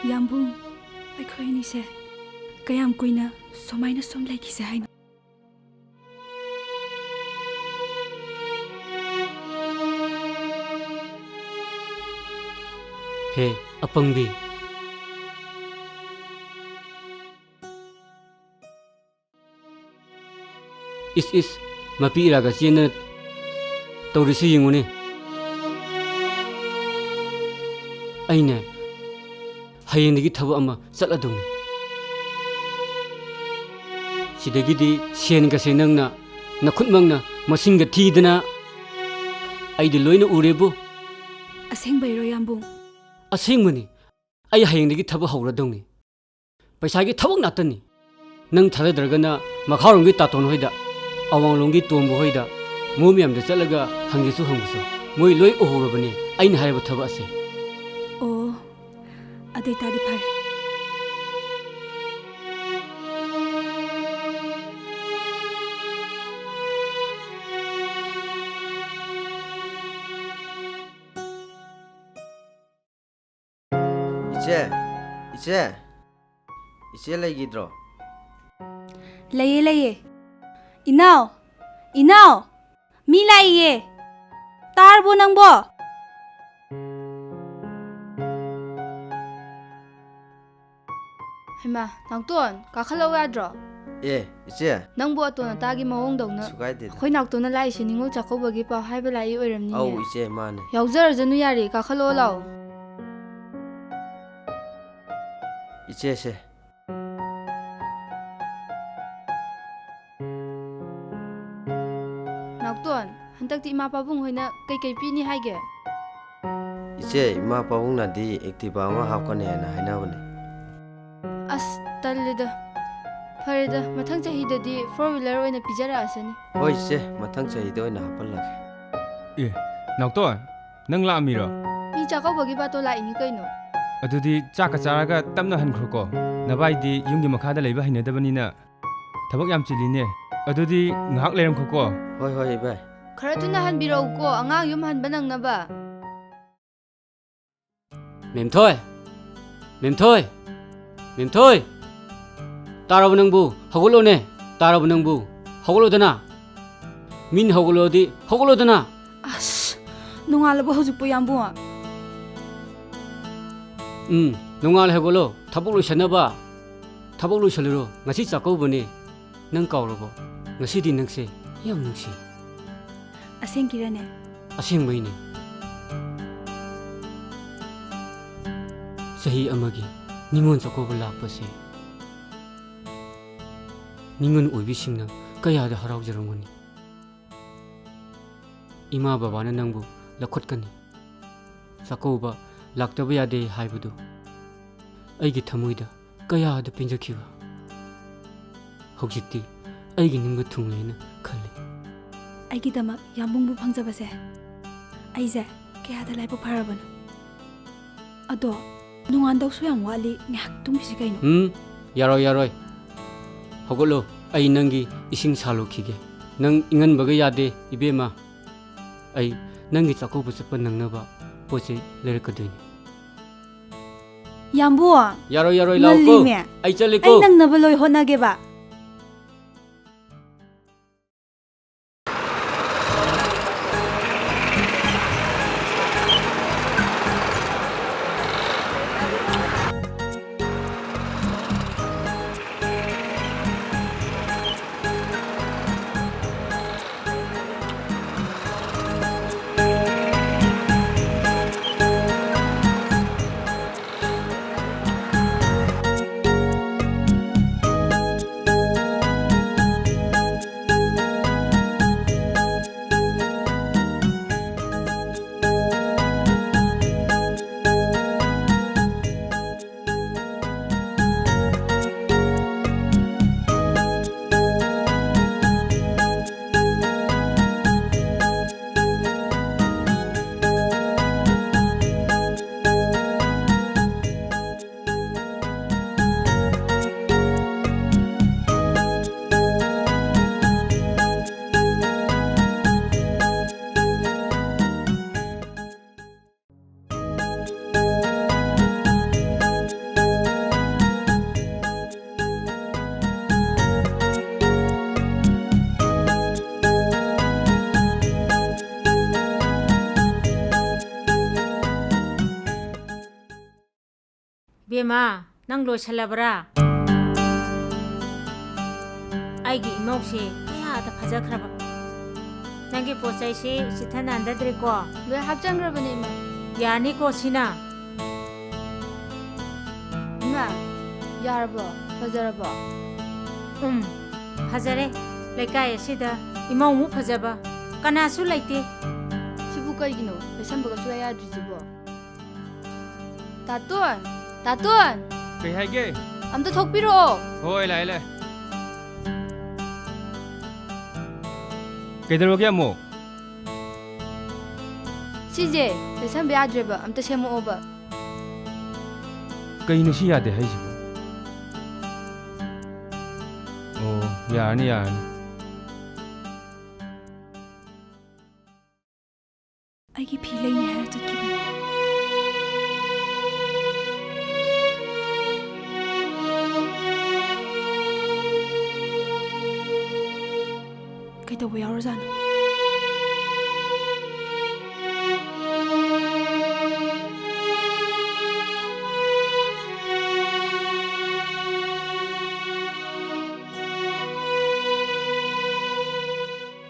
ꯌꯥꯝꯕꯨꯡ, ꯑꯩꯈꯣꯏ ꯑꯅꯤꯁꯦ ꯀꯌꯥꯝ ꯀꯨꯏꯅ ꯁꯨꯃꯥꯏꯅ ꯁꯨꯝ ꯂꯩꯈꯤꯁꯦ ꯍꯥꯏꯅꯣ? ꯍꯦ, ꯑꯄꯪꯕꯤ꯫ ꯏꯁ ꯏꯁ, ꯃꯄꯤ ꯏꯔꯥꯒ ꯆꯦꯟꯗꯅ ꯇꯧꯔꯤꯁꯤ ꯌꯦꯡꯉꯨꯅꯦ꯫ ꯑꯩꯅꯦ, ꯍꯌꯦꯡꯗꯒꯤ ꯊꯕꯛ ꯑꯃ ꯆꯠꯂꯗꯧꯅꯤ꯫ ꯁꯤꯗꯒꯤꯗꯤ ꯁꯦꯟꯒꯁꯦ ꯅꯪꯅ ꯅꯈꯨꯠꯃꯛꯅ ꯃꯁꯤꯡꯒ ꯊꯤꯗꯅ ꯑꯩꯗꯤ ꯂꯣꯏꯅ ꯎꯔꯦꯕꯨ꯫ ꯑꯁꯦꯡꯕꯩꯔꯣ, ꯌꯥꯝꯕꯨꯡ? ꯑꯁꯦꯡꯕꯅꯤ꯫ ꯑꯩ ꯍꯌꯦꯡꯗꯒꯤ ꯊꯕꯛ ꯍꯧꯔꯗꯧꯅꯤ꯫ ꯄꯩꯁꯥꯒꯤ ꯊꯕꯛ ꯉꯥꯛꯇꯅꯤ꯫ ꯅꯪ ꯊꯥꯖꯗ꯭ꯔꯒꯅ ꯃꯈꯥꯔꯣꯝꯒꯤ ꯇꯥꯇꯣꯟ ꯍꯣꯏꯗ, ꯑꯋꯥꯡꯂꯣꯝꯒꯤ ꯇꯣꯝꯕ ꯍꯣꯏꯗ, ꯃꯣꯏ ꯃꯌꯥꯝꯗ ꯆꯠꯂꯒ ꯍꯪꯒꯦꯁꯨ ꯍꯪꯉꯨꯁꯣ꯫ ꯃꯣꯏ ꯂꯣꯏ ꯎꯍꯧꯔꯕꯅꯤ ꯑꯩꯅ ꯍꯥꯏꯔꯤꯕ ꯊꯕꯛ ꯑꯁꯦ꯫ ꯑꯣ, ꯑꯗꯨ ꯑꯣꯏꯇꯥꯗꯤ ꯐꯔꯦ꯫ ꯏꯆꯦ, ꯏꯆꯦ, ꯏꯆꯦ ꯂꯩꯈꯤꯗ꯭ꯔꯣ? ꯂꯩꯌꯦ, ꯂꯩꯌꯦ꯫ ꯏꯅꯥꯎ, ꯏꯅꯥꯎ, ꯃꯤ ꯂꯥꯛꯏꯌꯦ꯫ ꯇꯥꯔꯕꯣ ꯅꯪꯕꯣ? ꯍꯩꯃꯥ, ꯅꯥꯎꯇꯣꯟ, ꯀꯥꯈꯠꯂꯛꯎ ꯌꯥꯗ꯭ꯔꯣ? ꯑꯦ, ꯏꯆꯦ꯫ ꯅꯪꯕꯨ ꯑꯇꯣꯟ ꯑꯇꯥꯒꯤ ꯃꯑꯣꯡꯗꯧꯅ꯫ ꯀꯩꯁꯨ ꯀꯥꯏꯗꯦꯗ꯫ ꯑꯩꯈꯣꯏ ꯅꯥꯎꯇꯣꯟꯅ ꯂꯥꯛꯏꯁꯦ ꯅꯤꯉꯣꯜ ꯆꯥꯛꯀꯧꯕꯒꯤ ꯄꯥꯎ ꯍꯥꯏꯕ ꯂꯥꯛꯏ ꯑꯣꯏꯔꯝꯅꯤꯅꯦ꯫ ꯑꯧ, ꯏꯆꯦ, ꯃꯥꯅꯦ꯫ ꯌꯥꯎꯖꯔꯖꯅꯨ ꯌꯥꯔꯦ, ꯀꯥꯈꯠꯂꯛꯑꯣ ꯂꯥꯛꯑꯣ꯫ ꯏꯆꯦꯁꯦ꯫ ꯅꯥꯎꯇꯣꯟ, ꯍꯟꯗꯛꯇꯤ ꯏꯃꯥ ꯄꯥꯕꯨꯡ ꯍꯣꯏꯅ ꯀꯩꯀꯩ ꯄꯤꯅꯤ ꯍꯥꯏꯒꯦ? ꯏꯆꯦ, ꯏꯃꯥ ꯄꯥꯕꯨꯡꯅꯗꯤ Activa ꯑꯃ ꯍꯥꯞꯀꯅꯤ ꯍꯥꯏꯅ ꯍꯥꯏꯅꯕꯅꯦ꯫ ꯑꯁ, ꯇꯜꯂꯤꯗ꯫ ꯐꯔꯦꯗ, ꯃꯊꯪ ꯆꯍꯤꯗꯗꯤ four wheeler ꯑꯣꯏꯅ ꯄꯤꯖꯔꯛꯑꯁꯅꯤ꯫ ꯍꯣꯏ ꯏꯆꯦ, ꯃꯊꯪ ꯆꯍꯤꯗ ꯑꯣꯏꯅ ꯍꯥꯞꯍꯜꯂꯒꯦ꯫ ꯑꯦ, ꯅꯥꯎꯇꯣꯟ, ꯅꯪ ꯂꯥꯛꯑꯝꯃꯤꯔꯣ? ꯃꯤ ꯆꯥꯛꯀꯧꯕꯒꯤ ꯕꯥꯇꯣꯟ ꯂꯥꯛꯏꯅꯤ ꯀꯩꯅꯣ꯫ ꯑꯗꯨꯗꯤ ꯆꯥꯛꯀ ꯆꯥꯔꯒ ꯇꯞꯅ ꯍꯟꯈ꯭ꯔꯣꯀꯣ꯫ ꯅꯕꯥꯏꯗꯤ ꯌꯨꯝꯒꯤ ꯃꯈꯥꯗ ꯂꯩꯕ ꯍꯩꯅꯗꯕꯅꯤꯅ ꯊꯕꯛ ꯌꯥꯝ ꯆꯤꯜꯂꯤꯅꯦ꯫ ꯑꯗꯨꯗꯤ ꯉꯥꯏꯍꯥꯛ ꯂꯩꯔꯝꯈꯣꯀꯣ꯫ ꯍꯣꯏ, ꯍꯣꯏ, ꯏꯕꯥꯏ꯫ ꯈꯔ ꯊꯨꯅ ꯍꯟꯕꯤꯔꯛꯎꯀꯣ, ꯑꯉꯥꯡ ꯌꯨꯝ ꯍꯟꯕ ꯅꯪꯅꯕ꯫ ꯃꯦꯝꯊꯣꯏ! ꯃꯦꯝꯊꯣꯏ! ꯃꯦꯝꯊꯣꯏ! ꯇꯥꯔꯕ ꯅꯪꯕꯨ? ꯍꯧꯒꯠꯂꯣꯅꯦ! ꯇꯥꯔꯕ ꯅꯪꯕꯨ? ꯍꯧꯒꯠꯂꯣꯗꯅ! ꯃꯤꯅ ꯍꯧꯒꯠꯂꯣꯗꯤ ꯍꯧꯒꯠꯂꯣꯗꯅ! ꯑꯁ, ꯅꯣꯡꯉꯥꯜꯂꯕ ꯍꯧꯖꯤꯛꯄꯨ, ꯌꯥꯝꯕꯨꯡ? ꯎꯝ, ꯅꯣꯡꯉꯥꯜꯂꯦ, ꯍꯧꯒꯠꯂꯣ꯫ ꯊꯕꯛ ꯂꯣꯏꯁꯟꯅꯕ꯫ ꯊꯕꯛ ꯂꯣꯏꯁꯜꯂꯨꯔꯣ꯫ ꯉꯁꯤ ꯆꯥꯛꯀꯧꯕꯅꯦ꯫ ꯅꯪ ꯀꯥꯎꯔꯕꯣ? ꯉꯁꯤꯗꯤ ꯅꯪꯁꯦ ꯌꯥꯝ ꯅꯨꯡꯁꯤ꯫ ꯑꯁꯦꯡꯀꯤꯔꯅꯦ? ꯑꯁꯦꯡꯕꯩꯅꯦ꯫ ꯆꯍꯤ ꯑꯃꯒꯤ ꯅꯤꯉꯣꯜ ꯆꯥꯛꯀꯧꯕ ꯂꯥꯛꯄꯁꯦ ꯅꯤꯉꯣꯜ ꯑꯣꯏꯕꯤꯁꯤꯡꯅ ꯀꯌꯥꯗ ꯍꯔꯥꯎꯖꯔꯝꯒꯅꯤ꯫ ꯏꯃꯥ ꯕꯕꯥꯅ ꯅꯪꯕꯨ ꯂꯧꯈꯠꯀꯅꯤ꯫ ꯆꯥꯛꯀꯧꯕ ꯂꯥꯛꯇꯕ ꯌꯥꯗꯦ ꯍꯥꯏꯕꯗꯨ ꯑꯩꯒꯤ ꯊꯃꯣꯏꯗ ꯀꯌꯥꯗ ꯄꯦꯟꯖꯈꯤꯕ꯫ ꯍꯧꯖꯤꯛꯇꯤ ꯑꯩꯒꯤ ꯅꯤꯡꯕ ꯊꯨꯡꯂꯦꯅ ꯈꯜꯂꯤ꯫ ꯑꯩꯒꯤꯗꯃꯛ ꯌꯥꯝꯕꯨꯡꯕꯨ ꯐꯪꯖꯕꯁꯦ ꯑꯩꯁꯦ ꯀꯌꯥꯗ ꯂꯥꯏꯕꯛ ꯐꯔꯕꯅꯣ꯫ ꯑꯗꯣ ꯅꯣꯡꯉꯥꯟꯗꯧꯁꯨ ꯌꯥꯝ ꯋꯥꯠꯂꯤ, ꯉꯥꯏꯍꯥꯛ ꯇꯨꯝꯈꯤꯁꯤ ꯀꯩꯅꯣ꯫ ꯎꯝ, ꯌꯥꯔꯣꯏ, ꯌꯥꯔꯣꯏ꯫ ꯍꯧꯒꯠꯂꯣ, ꯑꯩ ꯅꯪꯒꯤ ꯏꯁꯤꯡ ꯁꯥꯜꯂꯨꯈꯤꯒꯦ꯫ ꯅꯪ ꯏꯪꯍꯟꯕꯒ ꯌꯥꯗꯦ, ꯏꯕꯦꯝꯃ꯫ ꯑꯩ ꯅꯪꯒꯤ ꯆꯥꯛꯀꯧꯕ ꯆꯠꯄ ꯅꯪꯅꯕ ꯄꯣꯠ ꯆꯩ ꯂꯩꯔꯛꯀꯗꯣꯏꯅꯤ꯫ ꯌꯥꯝꯕꯨ! ꯌꯥꯔꯣꯏ, ꯌꯥꯔꯣꯏ, ꯂꯥꯛꯑꯣꯀꯣ꯫ ꯉꯜꯂꯤꯃꯦ꯫ ꯑꯩ ꯆꯠꯂꯦꯀꯣ꯫ ꯑꯩ ꯅꯪꯅꯕ ꯂꯣꯏ ꯍꯣꯠꯅꯒꯦꯕ꯫ ꯏꯃꯥ, ꯅꯪ ꯂꯣꯏꯁꯜꯂꯕ꯭ꯔꯥ? ꯑꯩꯒꯤ ꯏꯃꯧꯁꯦ ꯀꯌꯥꯗ ꯐꯖꯈ꯭ꯔꯕ꯫ ꯅꯪꯒꯤ ꯄꯣꯠ ꯆꯩꯁꯤ ꯆꯤꯠꯊ ꯅꯥꯟꯗꯗ꯭ꯔꯦꯀꯣ? ꯂꯣꯏ ꯍꯥꯞꯆꯟꯈ꯭ꯔꯕꯅꯦ, ꯏꯃꯥ꯫ ꯌꯥꯅꯤꯀꯣ ꯁꯤꯅ? ꯏꯃꯥ, ꯌꯥꯔꯕꯣ? ꯐꯖꯔꯕꯣ? ꯎꯝ, ꯐꯖꯔꯦ꯫ ꯂꯩꯀꯥꯏ ꯑꯁꯤꯗ ꯏꯃꯧꯃꯨꯛ ꯐꯖꯕ ꯀꯅꯥꯁꯨ ꯂꯩꯇꯦ꯫ ꯁꯤꯕꯨ ꯀꯩꯒꯤꯅꯣ? ꯂꯩꯁꯟꯕꯒ ꯁꯨꯡꯌꯥ ꯌꯥꯗ꯭ꯔꯤꯁꯤꯕꯣ? ꯇꯥꯇꯣꯟ! ꯇꯥꯇꯣꯟ! ꯀꯩ ꯍꯥꯏꯒꯦ? ꯑꯝꯇ ꯊꯣꯛꯄꯤꯔꯛꯑꯣ꯫ ꯍꯣꯏ, ꯂꯥꯛꯑꯦ, ꯂꯥꯛꯑꯦ꯫ ꯀꯩꯗꯧꯔꯒꯦ ꯑꯃꯨꯛ? ꯁꯤꯁꯦ ꯂꯩꯁꯟꯕ ꯌꯥꯗ꯭ꯔꯦꯕ, ꯑꯝꯇ ꯁꯦꯝꯃꯛꯑꯣꯕ꯫ ꯀꯩꯅꯣ ꯁꯤ ꯌꯥꯗꯦ ꯍꯥꯏꯁꯤꯕꯣ? ꯑꯣ, ꯌꯥꯔꯅꯤ, ꯌꯥꯔꯅꯤ꯫ ꯑꯩꯒꯤ ꯐꯤ ꯂꯩꯅꯤ ꯍꯥꯏꯔ ꯆꯠꯈꯤꯕꯅꯤ꯫ ꯀꯩꯗꯧꯕ ꯌꯥꯎꯔꯖꯥꯠꯅꯣ?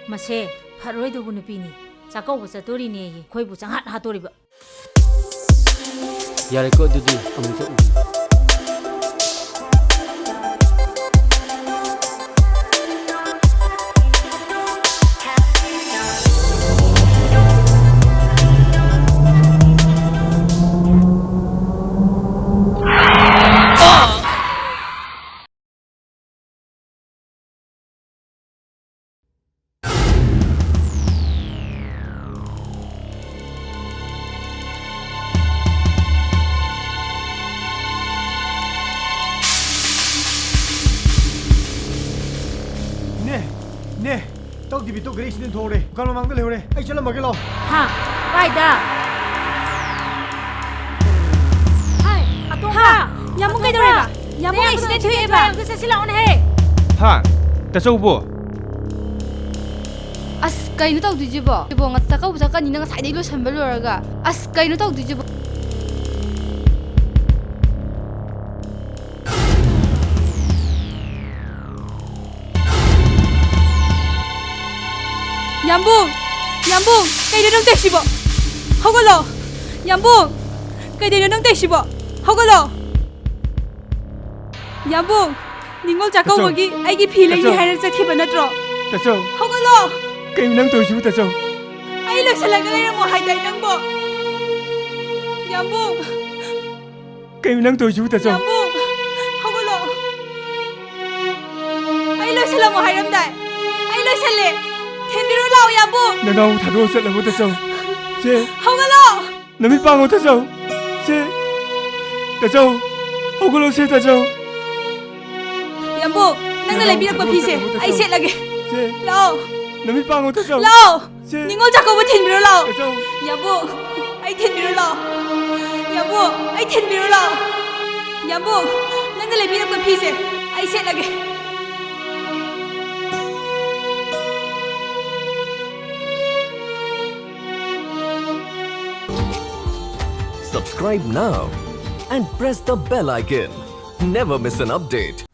ꯃꯁꯦ ꯐꯔꯣꯏꯗꯧꯕ ꯅꯨꯄꯤꯅꯤ꯫ ꯆꯥꯛꯀꯧꯕ ꯆꯠꯇꯣꯔꯤꯅꯦꯌꯦ, ꯑꯩꯈꯣꯏꯕꯨ ꯆꯪꯍꯥꯠ ꯍꯥꯠꯇꯣꯔꯤꯕ꯫ ꯌꯥꯔꯦꯀꯣ, ꯑꯗꯨꯗꯤ ꯑꯃꯨꯛ ꯆꯠꯂꯨꯒꯦ꯫ ꯏꯅꯦ, ꯏꯅꯦ, ꯇꯧꯗꯕꯤ ꯇꯧꯈ꯭ꯔꯦ, ꯑꯦꯛꯁꯤꯗꯦꯟ ꯊꯣꯛꯍꯧꯔꯦ꯫ ꯗꯨꯀꯥꯟ ꯃꯃꯥꯡꯗ ꯂꯩꯍꯧꯔꯦ, ꯑꯩ ꯆꯠꯂꯝꯃꯒꯦ ꯂꯥꯛꯑꯣ꯫ ꯍꯥ? ꯀꯥꯏꯗ? ꯍꯥꯏ, ꯑꯇꯣꯝꯕ! ꯍꯥ? ꯌꯥꯝꯕꯨꯡ ꯀꯩꯗꯧꯔꯦꯕ? ꯌꯥꯝꯕꯨꯡ ꯑꯦꯛꯁꯤꯗꯦꯟ ꯊꯣꯛꯑꯦꯕ꯫ ꯑꯝꯇ ꯆꯠꯁꯤ ꯂꯥꯛꯑꯣꯅꯦꯍꯦ꯫ ꯍꯥ? ꯇꯥꯆꯧꯕꯨ? ꯑꯁ, ꯀꯩꯅꯣ ꯇꯧꯗꯣꯏꯁꯤꯕꯣ? ꯁꯤꯕꯣ, ꯉ-, ꯆꯥꯛꯀꯧꯕ ꯆꯠꯀꯅꯤꯅ ꯉꯁꯥꯏꯗꯩ ꯂꯣꯏꯁꯟꯕ ꯂꯣꯏꯔꯒ꯫ ꯑꯁ, ꯀꯩꯅꯣ ꯇꯧꯗꯣꯏꯁꯤꯕꯣ? ꯌꯥꯝꯕꯨꯡ! ꯌꯥꯝꯕꯨꯡ! ꯀꯩꯅꯣ ꯅꯪ ꯇꯧꯏꯁꯤꯕꯣ? ꯍꯧꯒꯠꯂꯣ! ꯌꯥꯝꯕꯨꯡ! ꯀꯩꯗꯧꯔꯤꯅꯣ ꯅꯪ ꯇꯧꯏꯁꯤꯕꯣ? ꯍꯧꯒꯠꯂꯣ! ꯌꯥꯝꯕꯨꯡ! ꯅꯤꯉꯣꯜ ꯆꯥꯛꯀꯧꯕꯒꯤ ꯑꯩꯒꯤ ꯐꯤ ꯂꯩꯅꯤ ꯇꯥꯆꯧ! ꯍꯥꯏꯔ ꯆꯠꯈꯤꯕ ꯅꯠꯇ꯭ꯔꯣ? ꯇꯥꯆꯧ! ꯍꯧꯒꯠꯂꯣ! ꯀꯩꯅꯣ ꯅꯪ ꯇꯧꯏꯁꯤꯕꯨ, ꯇꯥꯆꯧ? ꯑꯩ ꯂꯣꯏꯁꯤꯜꯂꯒ ꯂꯩꯔꯝꯃꯣ ꯍꯥꯏꯗꯥꯏ ꯅꯪꯕꯣ? ꯌꯥꯝꯕꯨꯡ! ꯀꯩꯅꯣ ꯅꯪ ꯇꯧꯏꯁꯤꯕꯨ, ꯇꯥꯆꯧ? ꯌꯥꯝꯕꯨꯡ! ꯍꯧꯒꯠꯂꯣ! ꯑꯩ ꯂꯣꯏꯁꯤꯜꯂꯝꯃꯣ ꯍꯥꯏꯔꯝꯗꯥꯏ? ꯑꯩ ꯂꯣꯏꯁꯤꯜꯂꯦ! ꯊꯤꯟꯕꯤꯔꯣ ꯂꯥꯛꯑꯣ, ꯌꯥꯝꯕꯨꯡ! ꯅꯅꯥꯎ ꯊꯥꯗꯣꯛꯑ ꯆꯠꯂꯕꯣ, ꯇꯥꯆꯧ? ꯁꯦ! ꯍꯧꯒꯠꯂꯣ! ꯅꯃꯤꯠ ꯄꯥꯡꯉꯣ, ꯇꯥꯆꯧ! ꯁꯦ! ꯇꯥꯆꯧ! ꯍꯧꯒꯠꯂꯣ, ꯁꯦ, ꯇꯥꯆꯧ! ꯌꯥꯝꯕꯨꯡ, ꯅꯪꯅ ꯅꯅꯥꯎ ꯂꯩꯕꯤꯔꯛꯄ ꯊꯥꯗꯣꯛꯑ ꯐꯤꯁꯦ ꯆꯠꯂꯕꯣ, ꯇꯥꯆꯧ? ꯑꯩ ꯁꯦꯠꯂꯒꯦ꯫ ꯁꯦ! ꯂꯥꯛꯑꯣ! ꯅꯃꯤꯠ ꯄꯥꯡꯉꯣ, ꯇꯥꯆꯧ! ꯂꯥꯛꯑꯣ! ꯁꯦ! ꯅꯤꯉꯣꯜ ꯆꯥꯛꯀꯧꯕ ꯊꯤꯟꯕꯤꯔꯣ ꯂꯥꯛꯑꯣ! ꯇꯥꯆꯧ! ꯌꯥꯝꯕꯨꯡ, ꯑꯩ ꯊꯤꯟꯕꯤꯔꯣ ꯂꯥꯛꯑꯣ! ꯌꯥꯝꯕꯨꯡ, ꯑꯩ ꯊꯤꯟꯕꯤꯔꯣ ꯂꯥꯛꯑꯣ! ꯌꯥꯝꯕꯨꯡ, ꯅꯪꯅ ꯂꯩꯕꯤꯔꯛꯄ ꯐꯤꯁꯦ ꯑꯩ ꯁꯦꯠꯂꯒꯦ꯫ Subscribe now and press the bell icon. Never miss an update.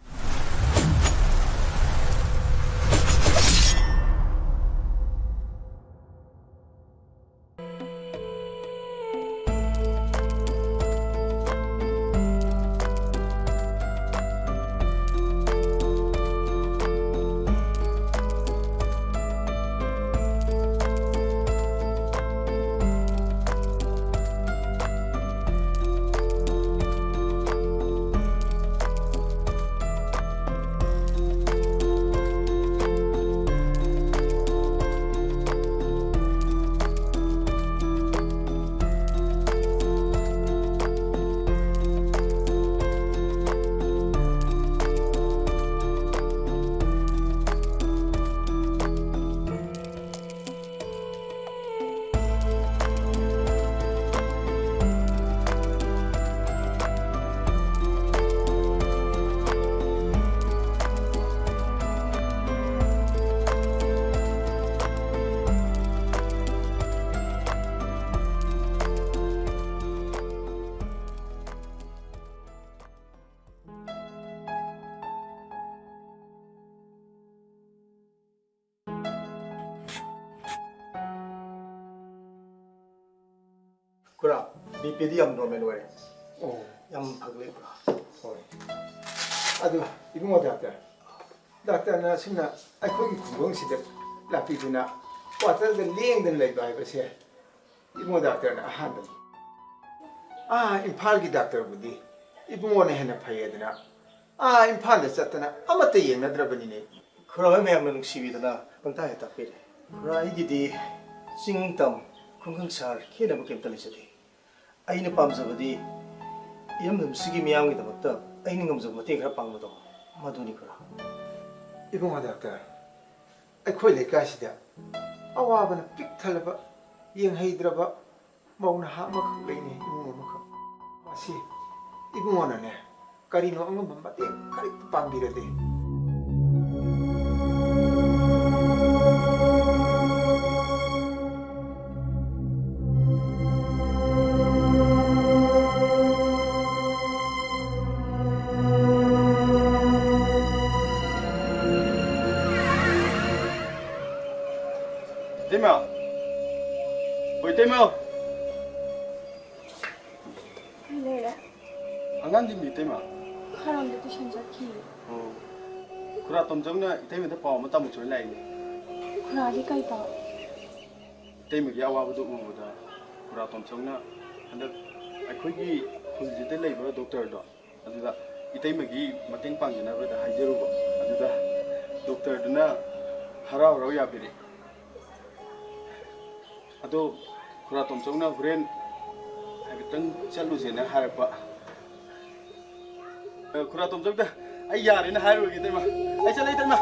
B ꯄꯤꯗꯤ ꯌꯥꯝ ꯅꯣꯔꯃꯦꯜ ꯑꯣꯏꯔꯦ꯫ ꯑꯣ꯫ ꯌꯥꯝ ꯐꯒꯠꯂꯦ꯫ ꯍꯣꯏ꯫ ꯑꯗꯨ, ꯏꯕꯨꯡꯉꯣ ꯗꯥꯛꯇꯔ, ꯗꯥꯛꯇꯔꯅ ꯑꯁꯨꯝꯅ ꯑꯩꯈꯣꯏꯒꯤ ꯈꯨꯡꯒꯪꯁꯤꯗ ꯂꯥꯛꯄꯤꯗꯨꯅ ꯀ꯭ꯋꯥꯇꯔꯗ ꯂꯦꯡꯗꯅ ꯂꯩꯕ ꯍꯥꯏꯕꯁꯦ ꯏꯕꯨꯡꯉꯣ ꯗꯥꯛꯇꯔꯅ ꯑꯍꯥꯟꯕꯅꯤ꯫ ꯑꯥ, ꯏꯝꯐꯥꯜꯒꯤ ꯗꯥꯛꯇꯔꯕꯨꯗꯤ ꯏꯕꯨꯡꯉꯣꯅ ꯍꯦꯟꯅ ꯐꯩꯌꯦꯗꯅ ꯑꯥ, ꯏꯝꯐꯥꯜꯗ ꯆꯠꯇꯅ ꯑꯃꯠꯇ ꯌꯦꯡꯅꯗ꯭ꯔꯕꯅꯤꯅꯦ꯫ ꯈꯨꯔꯥ ꯍꯣꯏ ꯃꯌꯥꯝꯅ ꯅꯨꯡꯁꯤꯕꯤꯗꯅ ꯄꯪꯇꯥ ꯍꯦꯛ ꯇꯥꯛꯄꯤꯔꯦ꯫ ꯈꯨꯔꯥ, ꯑꯩꯒꯤꯗꯤ ꯆꯤꯡ ꯇꯝ, ꯈꯨꯡꯒꯪ ꯁꯍꯔ ꯈꯦꯠꯅꯕ ꯀꯩꯝꯇ ꯂꯩꯖꯗꯦ꯫ ꯑꯩꯅ ꯄꯥꯝꯖꯕꯗꯤ ꯏꯔꯝꯗꯝꯁꯤꯒꯤ ꯃꯤꯌꯥꯝꯒꯤꯗꯃꯛꯇ ꯑꯩꯅ ꯉꯝꯖꯕ ꯃꯇꯦꯡ ꯈꯔ ꯄꯥꯡꯕꯗꯣ, ꯃꯗꯨꯅꯤ ꯈꯨꯔꯥ꯫ ꯏꯕꯨꯡꯉꯣ ꯗꯥꯛꯇꯔ, ꯑꯩꯈꯣꯏ ꯂꯩꯀꯥꯏꯁꯤꯗ ꯑꯋꯥꯕꯅ ꯄꯤꯛ ꯊꯜꯂꯕ, ꯌꯦꯡꯍꯩꯗ꯭ꯔꯕ ꯃꯧ ꯅꯍꯥ ꯑꯃꯈꯛ ꯂꯩꯅꯦ, ꯏꯃꯨꯡ ꯑꯃꯈꯛ꯫ ꯃꯁꯤ ꯏꯕꯨꯡꯉꯣꯅꯅꯦ, ꯀꯔꯤꯅꯣ ꯑꯉꯝꯕ ꯃꯇꯦꯡ ꯈꯔ ꯄꯥꯡꯕꯤꯔꯗꯤ꯫ ꯏꯇꯩꯃ! ꯍꯣꯏ, ꯏꯇꯩꯃ! ꯀꯩ ꯂꯩꯔꯦ? ꯑꯉꯥꯡꯗꯤ ꯃꯤ ꯏꯇꯩꯃ? ꯈꯔꯝꯗ ꯇꯨꯏꯁꯟ ꯆꯠꯈꯤ꯫ ꯑꯣ꯫ ꯈꯨꯔꯥ ꯇꯣꯝꯆꯧꯅ ꯏꯇꯩꯃꯗ ꯄꯥꯎ ꯑꯃ ꯇꯝꯃꯨꯆꯣꯅ ꯂꯥꯛꯏꯅꯦ꯫ ꯈꯨꯔꯥꯗꯤ ꯀꯩ ꯄꯥꯎ? ꯏꯇꯩꯃꯒꯤ ꯑꯋꯥꯕꯗꯨ ꯎꯕꯗ ꯈꯨꯔꯥ ꯇꯣꯝꯆꯧꯅ ꯍꯟꯗꯛ ꯑꯩꯈꯣꯏꯒꯤ ꯈꯨꯜꯁꯤꯗ ꯂꯩꯕ ꯗꯣꯛꯇꯔꯗꯣ, ꯑꯗꯨꯗ ꯏꯇꯩꯃꯒꯤ ꯃꯇꯦꯡ ꯄꯥꯡꯖꯅꯕꯗ ꯍꯥꯏꯖꯔꯨꯕ꯫ ꯑꯗꯨꯗ ꯗꯣꯛꯇꯔꯗꯨꯅ ꯍꯔꯥꯎ ꯍꯔꯥꯎ ꯌꯥꯕꯤꯔꯦ꯫ ꯑꯗꯣ ꯈꯨꯔꯥ ꯇꯣꯝꯆꯧꯅ ꯍꯣꯔꯦꯟ ꯍꯥꯏꯐꯦꯠꯇꯪ ꯆꯠꯂꯨꯁꯦꯅ ꯍꯥꯏꯔꯛꯄ꯫ ꯑ, ꯈꯨꯔꯥ ꯇꯣꯝꯆꯧꯗ ꯑꯩ ꯌꯥꯔꯦꯅ ꯍꯥꯏꯔꯨꯔꯒꯦ, ꯏꯇꯩꯃ꯫ ꯑꯩ ꯆꯠꯂꯦ, ꯏꯇꯩꯃ꯫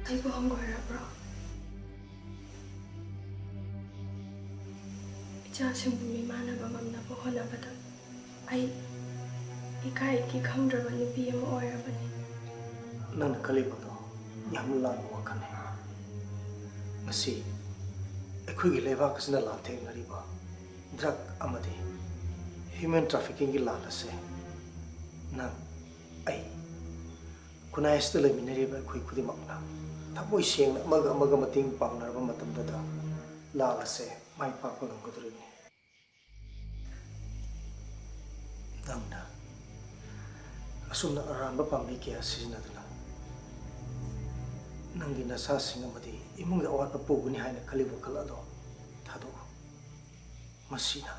ꯑꯩꯕꯨ ꯍꯪꯒꯣꯏꯔꯕ꯭ꯔꯣ? ꯏꯆꯥꯁꯤꯡꯕꯨ ꯃꯤꯃꯥꯟꯅꯕ ꯉꯝꯅꯕ ꯍꯣꯠꯅꯕꯗ ꯑꯩ ꯏꯀꯥꯏ ꯏꯀꯤ ꯈꯪꯗ꯭ꯔꯕ ꯅꯨꯄꯤ ꯑꯃ ꯑꯣꯏꯔꯕꯅꯤ꯫ ꯅꯪꯅ ꯈꯜꯂꯤꯕꯗꯣ ꯌꯥꯝꯅ ꯂꯥꯟꯕ ꯋꯥꯈꯜꯅꯤ꯫ ꯉꯁꯤ ꯑꯩꯈꯣꯏꯒꯤ ꯂꯩꯕꯥꯛ ꯑꯁꯤꯅ ꯂꯥꯟꯊꯦꯡꯅꯔꯤꯕ drug ꯑꯃꯗꯤ human traffickingꯒꯤ ꯂꯥꯟ ꯑꯁꯦ ꯅꯪ, ꯑꯩ, ꯈꯨꯟꯅꯥꯏ ꯑꯁꯤꯗ ꯂꯩꯃꯤꯟꯅꯔꯤꯕ ꯑꯩꯈꯣꯏ ꯈꯨꯗꯤꯡꯃꯛꯅ ꯊꯃꯣꯏ ꯁꯦꯡꯅ ꯑꯃꯒ ꯑꯃꯒ ꯃꯇꯦꯡ ꯄꯥꯡꯅꯔꯕ ꯃꯇꯝꯗꯗ ꯂꯥꯟ ꯑꯁꯦ ꯃꯥꯏ ꯄꯥꯛꯄ ꯉꯝꯒꯗꯧꯔꯤꯕꯅꯤ꯫ ꯅꯪꯅ ꯑꯁꯨꯝꯅ ꯑꯔꯥꯟꯕ ꯄꯥꯝꯕꯩ ꯀꯌꯥ ꯁꯤꯖꯤꯟꯅꯗꯨꯅ ꯅꯪꯒꯤ ꯅꯁꯥꯁꯤꯡ ꯑꯃꯗꯤ ꯏꯃꯨꯡꯒꯤ ꯑꯋꯥꯠꯄ ꯄꯨꯒꯅꯤ ꯍꯥꯏꯅ ꯈꯜꯂꯤ ꯋꯥꯈꯜ ꯑꯗꯣ ꯊꯥꯗꯣꯛꯎ꯫ ꯃꯁꯤꯅ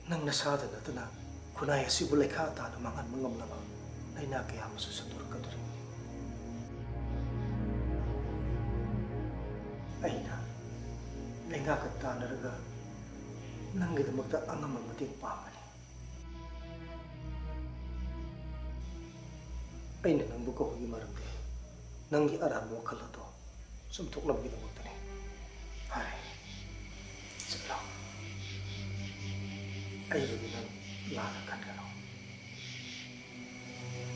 ꯅꯪ ꯅꯁꯥꯗ ꯅꯠꯇꯅ ꯈꯨꯟꯅꯥꯏ ꯑꯁꯤꯕꯨ ꯂꯩꯈꯥ ꯇꯥꯅ ꯃꯥꯡꯍꯟꯕ ꯉꯝꯂꯕ ꯂꯥꯏꯅꯥ ꯀꯌꯥ ꯑꯃꯁꯨ ꯁꯟꯗꯣꯔꯛꯀꯗꯧꯔꯤꯕꯅꯤ꯫ ꯑꯩꯅ ꯂꯩꯉꯥꯛꯀ ꯇꯥꯟꯅꯔꯒ ꯅꯪꯒꯤꯗꯃꯛꯇ ꯑꯉꯝꯕ ꯃꯇꯦꯡ ꯄꯥꯡꯒꯅꯤ꯫ ꯑꯩꯅ ꯅꯪꯕꯨ ꯀꯧꯕꯒꯤ ꯃꯔꯝꯗꯤ ꯅꯪꯒꯤ ꯑꯔꯥꯟꯕ ꯋꯥꯈꯜ ꯑꯗꯣ ꯆꯨꯝꯊꯣꯛꯅꯕꯒꯤꯗꯃꯛꯇꯅꯤ꯫ ꯐꯔꯦ, ꯆꯠꯂꯣ꯫ ꯑꯩꯕꯨꯗꯤ ꯅꯪ ꯂꯥꯟꯅ ꯈꯟꯒꯅꯨ꯫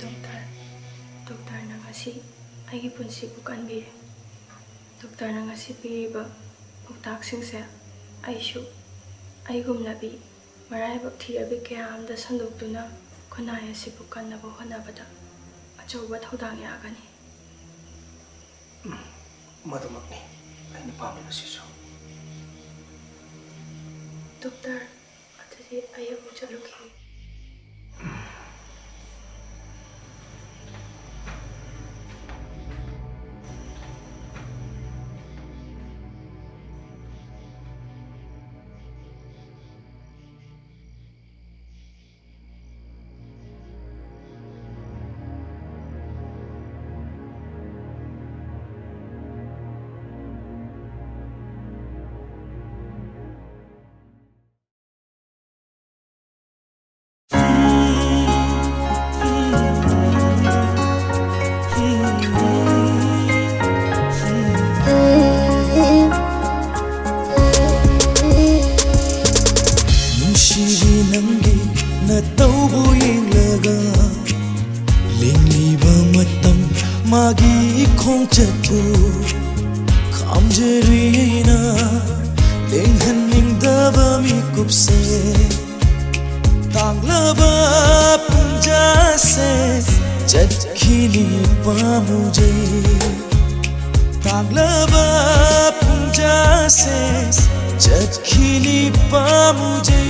ꯗꯣꯛꯇꯔ, ꯗꯣꯛꯇꯔꯅ ꯉꯁꯤ ꯑꯩꯒꯤ ꯄꯨꯟꯁꯤꯕꯨ ꯀꯟꯕꯤꯔꯦ꯫ ꯗꯣꯛꯇꯔꯅ ꯉꯁꯤ ꯄꯤꯔꯤꯕ ꯄꯥꯎꯇꯥꯛꯁꯤꯡꯁꯦ ꯑꯩꯁꯨ ꯑꯩꯒꯨꯝꯂꯕꯤ ꯃꯔꯥꯏꯕꯛ ꯊꯤꯔꯕꯤ ꯀꯌꯥ ꯑꯃꯗ ꯁꯟꯗꯣꯛꯇꯨꯅ ꯈꯨꯟꯅꯥꯏ ꯑꯁꯤꯕꯨ ꯀꯟꯅꯕ ꯍꯣꯠꯅꯕꯗ ꯑꯆꯧꯕ ꯊꯧꯗꯥꯡ ꯌꯥꯒꯅꯤ꯫ ꯃꯗꯨꯃꯛꯅꯤ ꯑꯩꯅ ꯄꯥꯝꯂꯤꯕꯁꯤꯁꯨ꯫ ꯗꯣꯛꯇꯔ, ꯑꯗꯨꯗꯤ ꯑꯩ ꯑꯃꯨꯛ ꯆꯠꯂꯨꯈꯤꯒꯦ꯫ ꯈꯣꯡꯆꯠꯄꯨ ꯈꯥꯝꯖꯔꯤꯅ ꯂꯦꯡꯍꯟꯅꯤꯡꯗꯕ ꯃꯤꯀꯨꯞꯁꯦ꯫ ꯇꯥꯡꯂꯕ ꯄꯨꯡꯖꯥꯁꯦ ꯆꯠꯈꯤꯅꯤ ꯄꯥꯝꯃꯨꯖꯩ꯫ ꯇꯥꯡꯂꯕ ꯄꯨꯡꯖꯥꯁꯦ ꯆꯠꯈꯤꯅꯤ ꯄꯥꯝꯃꯨꯖꯩ꯫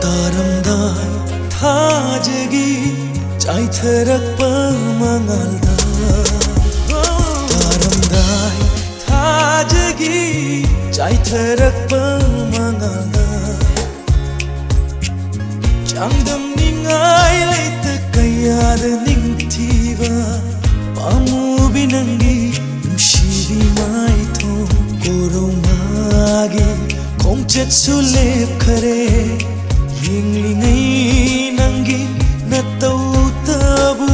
ꯇꯥꯔꯝꯗꯥꯏ ꯊꯥꯖꯒꯤ ꯆꯥꯏꯊꯔꯛꯄ ꯃꯉꯥꯜꯗ, ꯇꯥꯔꯝꯗꯥꯏ ꯊꯥꯖꯒꯤ ꯆꯥꯏꯊꯔꯛꯄ ꯃꯉꯥꯜꯗ, ꯆꯥꯡꯗꯝꯅꯤꯡꯉꯥꯏ ꯂꯩꯇ ꯀꯌꯥꯗ ꯅꯤꯡꯊꯤꯕ ꯄꯥꯝꯃꯨꯕꯤ ꯅꯪꯒꯤ ꯅꯨꯡꯁꯤꯕꯤ ꯃꯥꯏꯊꯣꯡ꯫ ꯀꯣꯔꯧꯉꯥꯒꯤ ꯈꯣꯡꯆꯠꯁꯨ ꯂꯦꯞꯈꯔꯦ, ꯌꯦꯡꯂꯤꯉꯩ ꯅꯪꯒꯤ ꯅꯇꯧꯇꯕꯨ꯫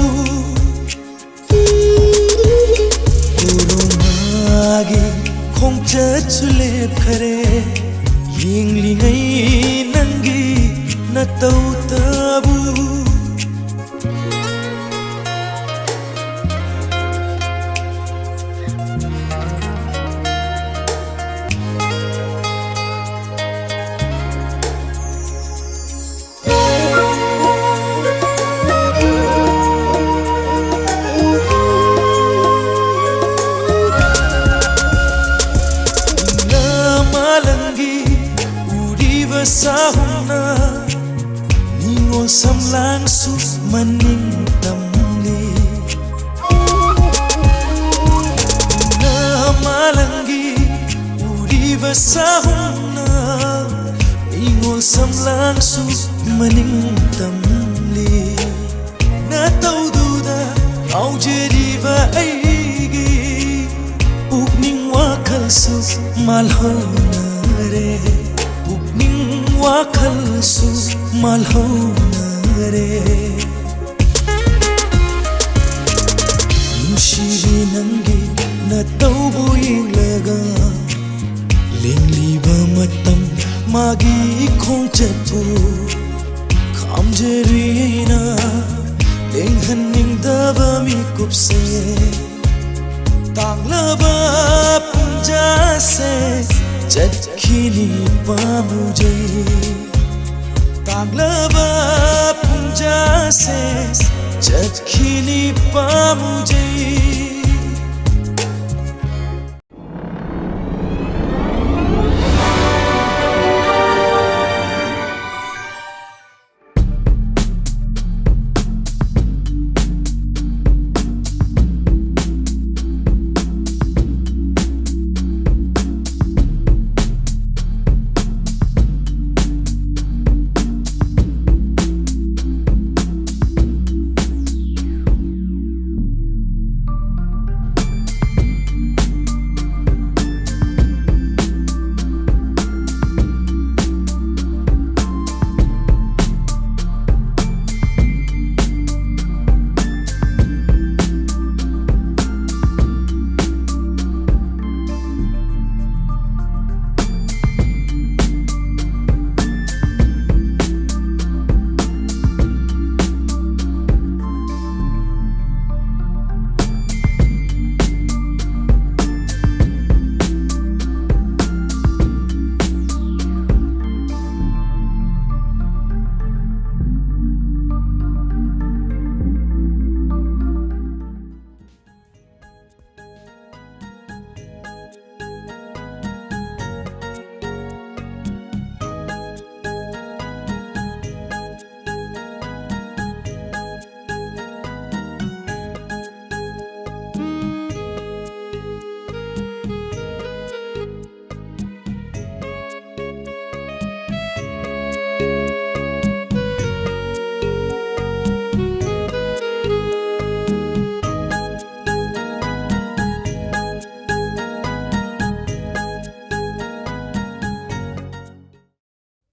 ꯀꯣꯔꯧꯉꯥꯒꯤ ꯈꯣꯡꯆꯠꯁꯨ ꯂꯦꯞꯈꯔꯦ, ꯌꯦꯡꯂꯤꯉꯩ ꯅꯪꯒꯤ ꯅꯇꯧꯇꯕꯨ꯫ ꯅꯤꯡꯂꯝ ꯃꯥꯂꯪꯒꯤ ꯎꯔꯤꯕ ꯁꯥꯍꯨꯝꯅ ꯅꯤꯉꯣꯜ ꯁꯝꯂꯥꯡꯁꯨ ꯃꯅꯤꯡ ꯇꯝꯂꯤ꯫ ꯅꯤꯡꯂꯝ ꯃꯥꯂꯪꯒꯤ ꯎꯔꯤꯕ ꯁꯥꯍꯨꯝꯅ ꯅꯤꯉꯣꯜ ꯁꯝꯂꯥꯡꯁꯨ ꯃꯅꯤꯡ ꯇꯝꯂꯤ꯫ ꯅꯇꯧꯗꯨꯗ ꯉꯥꯎꯖꯔꯤꯕ ꯑꯩꯒꯤ ꯄꯨꯛꯅꯤꯡ ꯋꯥꯈꯜꯁꯨ ꯃꯥꯜꯍꯧꯅꯔꯦ, ꯄꯨꯛꯅꯤꯡ ꯋꯥꯈꯜꯁꯨ ꯃꯥꯜꯍꯧꯅꯔꯦ꯫ ꯅꯨꯡꯁꯤꯕꯤ ꯅꯪꯒꯤ ꯅꯇꯧꯕꯨ ꯌꯦꯡꯂꯒ ꯂꯦꯡꯂꯤꯕ ꯃꯇꯝ ꯃꯥꯒꯤ ꯈꯣꯡꯆꯠꯄꯨ ꯈꯥꯝꯖꯔꯤꯅ ꯂꯦꯡꯍꯟꯅꯤꯡꯗꯕ ꯃꯤꯀꯨꯞꯁꯦ ꯇꯥꯡꯂꯕ ꯄꯨꯡꯖꯥꯁꯦ ꯆꯠꯈꯤꯅꯤ ꯄꯥꯝꯃꯨꯖꯩ ꯇꯥꯡꯂꯕ ꯄꯨꯡꯖꯥꯁꯦ ꯆꯠꯈꯤꯅꯤ ꯄꯥꯝꯃꯨꯖꯩ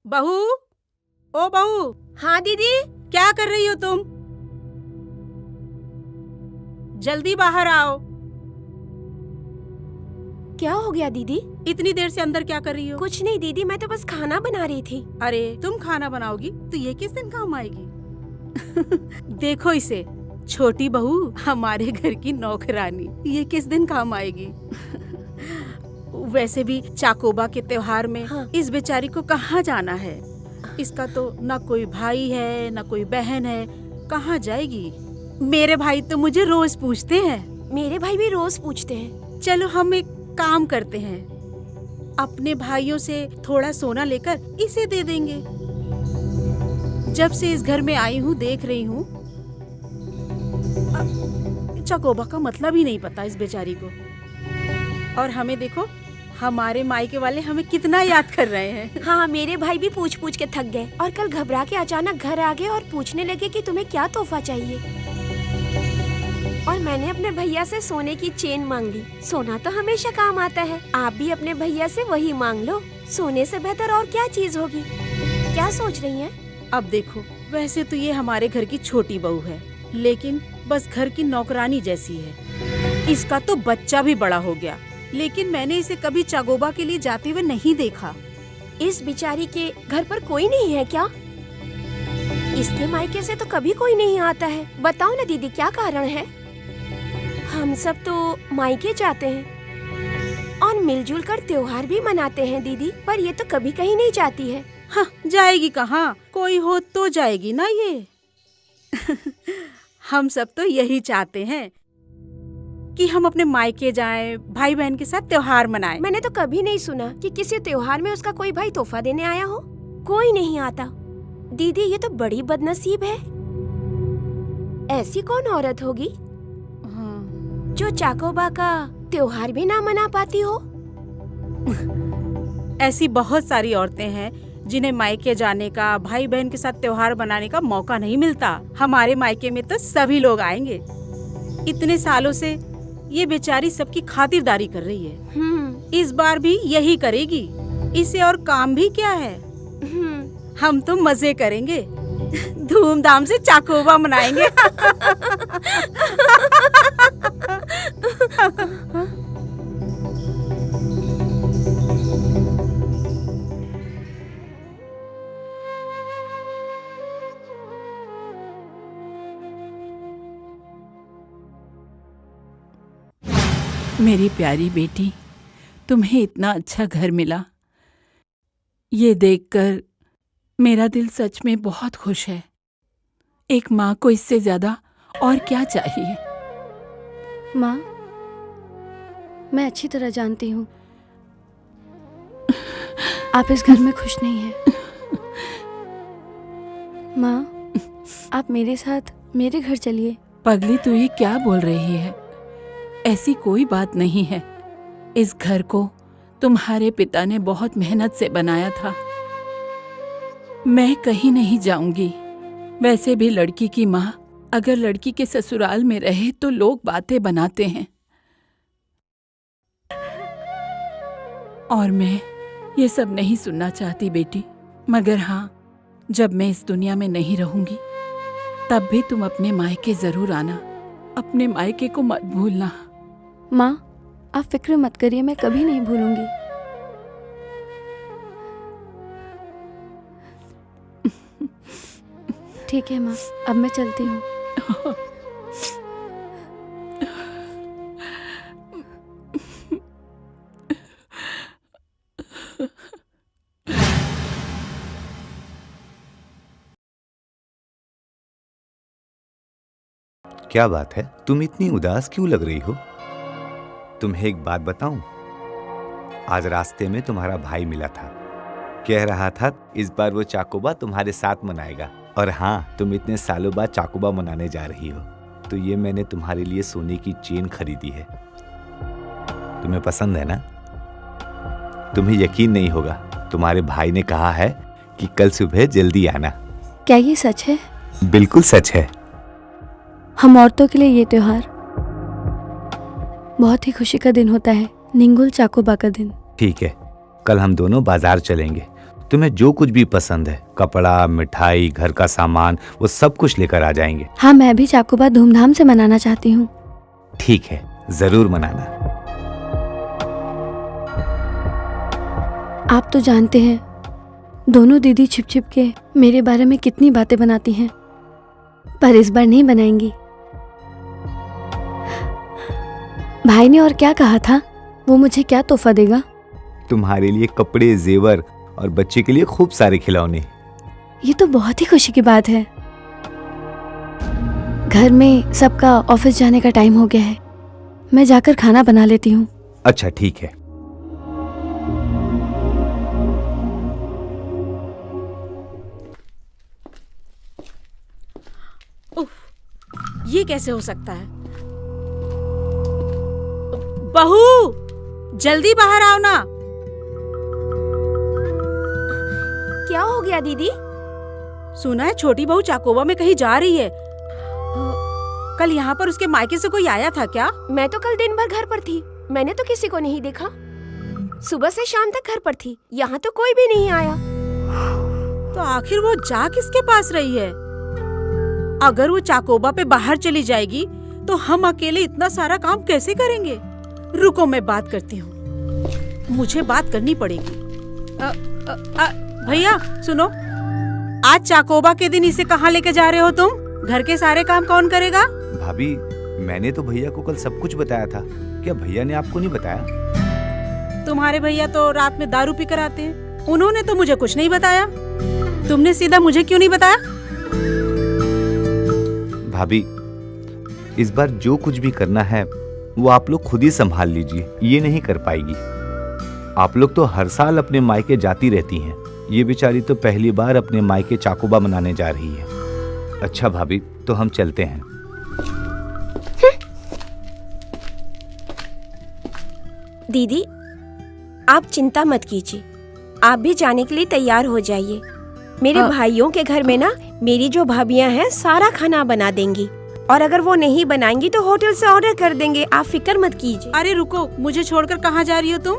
बहू, ओ बहू। हाँ दीदी। क्या कर रही हो तुम? जल्दी बाहर आओ। क्या हो गया दीदी? इतनी देर से अंदर क्या कर रही हो? कुछ नहीं दीदी, मैं तो बस खाना बना रही थी। अरे, तुम खाना बनाओगी तो ये किस दिन काम आएगी? देखो इसे, छोटी बहू, हमारे घर की नौकरानी, ये किस दिन काम आएगी? वैसे भी चाकोबा के त्योहार में हाँ। इस बेचारी को कहाँ जाना है? इसका तो ना कोई भाई है, ना कोई बहन है, कहाँ जाएगी? मेरे भाई तो मुझे रोज पूछते हैं। मेरे भाई भी रोज पूछते हैं। चलो, हम एक काम करते हैं, अपने भाइयों से थोड़ा सोना लेकर इसे दे देंगे। जब से इस घर में आई हूँ, देख रही हूँ, अ, चकोबा का मतलब ही नहीं पता इस बेचारी को। और हमें देखो, हमारे मायके वाले हमें कितना याद कर रहे हैं। हाँ, मेरे भाई भी पूछ पूछ के थक गए और कल घबरा के अचानक घर आ गए और पूछने लगे कि तुम्हें क्या तोहफा चाहिए। और मैंने अपने भैया से सोने की चेन मांग ली। सोना तो हमेशा काम आता है, आप भी अपने भैया से वही मांग लो। सोने से बेहतर और क्या चीज होगी? क्या सोच रही हैं? अब देखो, वैसे तो ये हमारे घर की छोटी बहू है, लेकिन बस घर की नौकरानी जैसी है। इसका तो बच्चा भी बड़ा हो गया, लेकिन मैंने इसे कभी चाकोबा के लिए जाते हुए नहीं देखा। इस बेचारी के घर पर कोई नहीं है क्या? इसके मायके से तो कभी कोई नहीं आता है। बताओ ना दीदी, क्या कारण है? हम सब तो मायके जाते हैं और मिलजुल कर त्योहार भी मनाते हैं दीदी, पर ये तो कभी कहीं नहीं जाती है। हाँ, जाएगी कहाँ? कोई हो तो जाएगी ना ये। हम सब तो यही चाहते हैं कि हम अपने मायके जाएं, भाई बहन के साथ त्योहार मनाएं। मैंने तो कभी नहीं सुना कि किसी त्योहार में उसका कोई भाई तोहफा देने आया हो। कोई नहीं आता। दीदी, ये तो बड़ी बदनसीब है। ऐसी कौन औरत होगी हाँ। जो चाकोबा का त्योहार भी ना मना पाती हो? ऐसी बहुत सारी औरतें हैं जिन्हें मायके जाने का, भाई बहन के साथ त्योहार मनाने का मौका नहीं मिलता। हमारे मायके में तो सभी लोग आएंगे। इतने सालों से ये बेचारी सबकी खातिरदारी कर रही है। हम्म। इस बार भी यही करेगी। इसे और काम भी क्या है? हम्म। हम तो मजे करेंगे। धूमधाम से चाकोबा मनाएंगे। मेरी प्यारी बेटी, तुम्हें इतना अच्छा घर मिला। ये देखकर मेरा दिल सच में बहुत खुश है। एक माँ को इससे ज्यादा और क्या चाहिए? माँ, मैं अच्छी तरह जानती हूँ, आप इस घर में खुश नहीं हैं। माँ, आप मेरे साथ मेरे घर चलिए। पगली, तू ये क्या बोल रही है? ऐसी कोई बात नहीं है। इस घर को तुम्हारे पिता ने बहुत मेहनत से बनाया था। मैं कहीं नहीं जाऊंगी। वैसे भी लड़की की माँ अगर लड़की के ससुराल में रहे तो लोग बातें बनाते हैं। और मैं ये सब नहीं सुनना चाहती बेटी, मगर हाँ, जब मैं इस दुनिया में नहीं रहूंगी, तब भी तुम अपने मायके जरूर आना। अपने मायके को मत भूलना। माँ, आप फिक्र मत करिए, मैं कभी नहीं भूलूंगी। ठीक है माँ, अब मैं चलती हूँ। क्या बात है, तुम इतनी उदास क्यों लग रही हो? तुम्हें एक बात बताऊं, आज रास्ते में तुम्हारा भाई मिला था, कह रहा था इस बार वो चाकोबा तुम्हारे साथ मनाएगा। और हाँ, तुम इतने सालों बाद चाकोबा मनाने जा रही हो, तो ये मैंने तुम्हारे लिए सोने की चेन खरीदी है। तुम्हें पसंद है ना? तुम्हें यकीन नहीं होगा, तुम्हारे भाई ने कहा है कि कल सुबह जल्दी आना। क्या ये सच है? बिल्कुल सच है। हम औरतों के लिए ये त्योहार बहुत ही खुशी का दिन होता है, निंगुल चाकोबा का दिन। ठीक है, कल हम दोनों बाजार चलेंगे। तुम्हें जो कुछ भी पसंद है, कपड़ा, मिठाई, घर का सामान, वो सब कुछ लेकर आ जाएंगे। हाँ, मैं भी चाकोबा धूमधाम से मनाना चाहती हूँ। ठीक है, जरूर मनाना। आप तो जानते हैं, दोनों दीदी छिप छिप के मेरे बारे में कितनी बातें बनाती हैं, पर इस बार नहीं बनाएंगी। भाई ने और क्या कहा था, वो मुझे क्या तोहफा देगा? तुम्हारे लिए कपड़े, जेवर और बच्चे के लिए खूब सारे खिलौने। ये तो बहुत ही खुशी की बात है। घर में सबका ऑफिस जाने का टाइम हो गया है, मैं जाकर खाना बना लेती हूँ। अच्छा, ठीक है। उफ, ये कैसे हो सकता है? बहू, जल्दी बाहर आओ ना। क्या हो गया दीदी? सुना है छोटी बहू चाकोबा में कहीं जा रही है। कल यहाँ पर उसके मायके से कोई आया था क्या? मैं तो कल दिन भर घर पर थी, मैंने तो किसी को नहीं देखा। सुबह से शाम तक घर पर थी, यहाँ तो कोई भी नहीं आया। तो आखिर वो जा किसके पास रही है? अगर वो चाकोबा पे बाहर चली जाएगी तो हम अकेले इतना सारा काम कैसे करेंगे? रुको, मैं बात करती हूँ, मुझे बात करनी पड़ेगी। अ, अ, अ, भैया सुनो, आज चाकोबा के दिन इसे कहाँ लेके जा रहे हो तुम? घर के सारे काम कौन करेगा? भाभी, मैंने तो भैया को कल सब कुछ बताया था। क्या भैया ने आपको नहीं बताया? तुम्हारे भैया तो रात में दारू पी कर आते हैं, उन्होंने तो मुझे कुछ नहीं बताया। तुमने सीधा मुझे क्यों नहीं बताया? भाभी, इस बार जो कुछ भी करना है, वो आप लोग खुद ही संभाल लीजिए, ये नहीं कर पाएगी। आप लोग तो हर साल अपने मायके जाती रहती हैं, ये बेचारी तो पहली बार अपने मायके चाकोबा मनाने जा रही है। अच्छा भाभी, तो हम चलते हैं। दीदी, आप चिंता मत कीजिए, आप भी जाने के लिए तैयार हो जाइए। मेरे हाँ। भाइयों के घर में ना, मेरी जो भाभियां हैं, सारा खाना बना देंगी, और अगर वो नहीं बनाएंगी तो होटल से ऑर्डर कर देंगे। आप फिक्र मत कीजिए। अरे रुको, मुझे छोड़कर कहाँ जा रही हो तुम?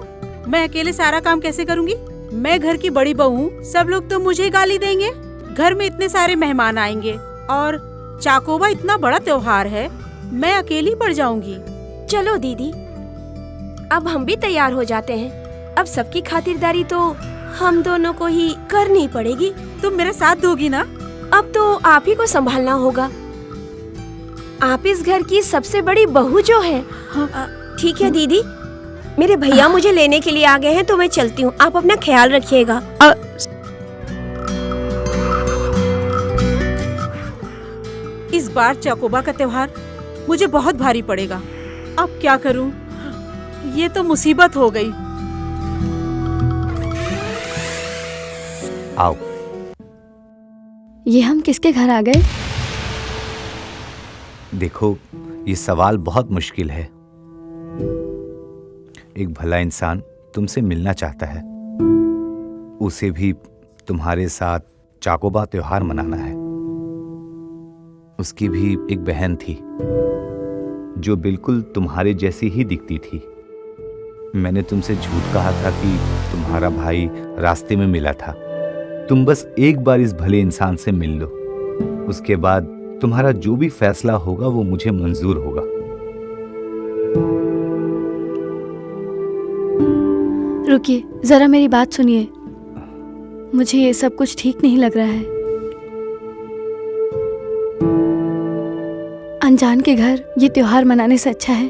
मैं अकेले सारा काम कैसे करूंगी? मैं घर की बड़ी बहू हूँ, सब लोग तो मुझे गाली देंगे। घर में इतने सारे मेहमान आएंगे और चाकोबा इतना बड़ा त्योहार है, मैं अकेली पड़ जाऊंगी। चलो दीदी, अब हम भी तैयार हो जाते हैं। अब सबकी खातिरदारी तो हम दोनों को ही करनी पड़ेगी। तुम मेरा साथ दोगी ना? अब तो आप ही को संभालना होगा। आप इस घर की सबसे बड़ी बहू जो है। हाँ। अ, ठीक है दीदी, मेरे भैया मुझे लेने के लिए आ गए हैं, तो मैं चलती हूँ। आप अपना ख्याल रखिएगा। अ, इस बार चाकोबा का त्योहार मुझे बहुत भारी पड़ेगा। अब क्या करूं? ये तो मुसीबत हो गई। आओ। ये हम किसके घर आ गए? देखो, ये सवाल बहुत मुश्किल है। एक भला इंसान तुमसे मिलना चाहता है। उसे भी तुम्हारे साथ चाकोबा त्योहार मनाना है। उसकी भी एक बहन थी, जो बिल्कुल तुम्हारे जैसी ही दिखती थी। मैंने तुमसे झूठ कहा था कि तुम्हारा भाई रास्ते में मिला था। तुम बस एक बार इस भले इंसान से मिल लो, उसके बाद तुम्हारा जो भी फैसला होगा, वो मुझे मंजूर होगा। रुकिए, जरा मेरी बात सुनिए। मुझे ये सब कुछ ठीक नहीं लग रहा है। अनजान के घर ये त्योहार मनाने से अच्छा है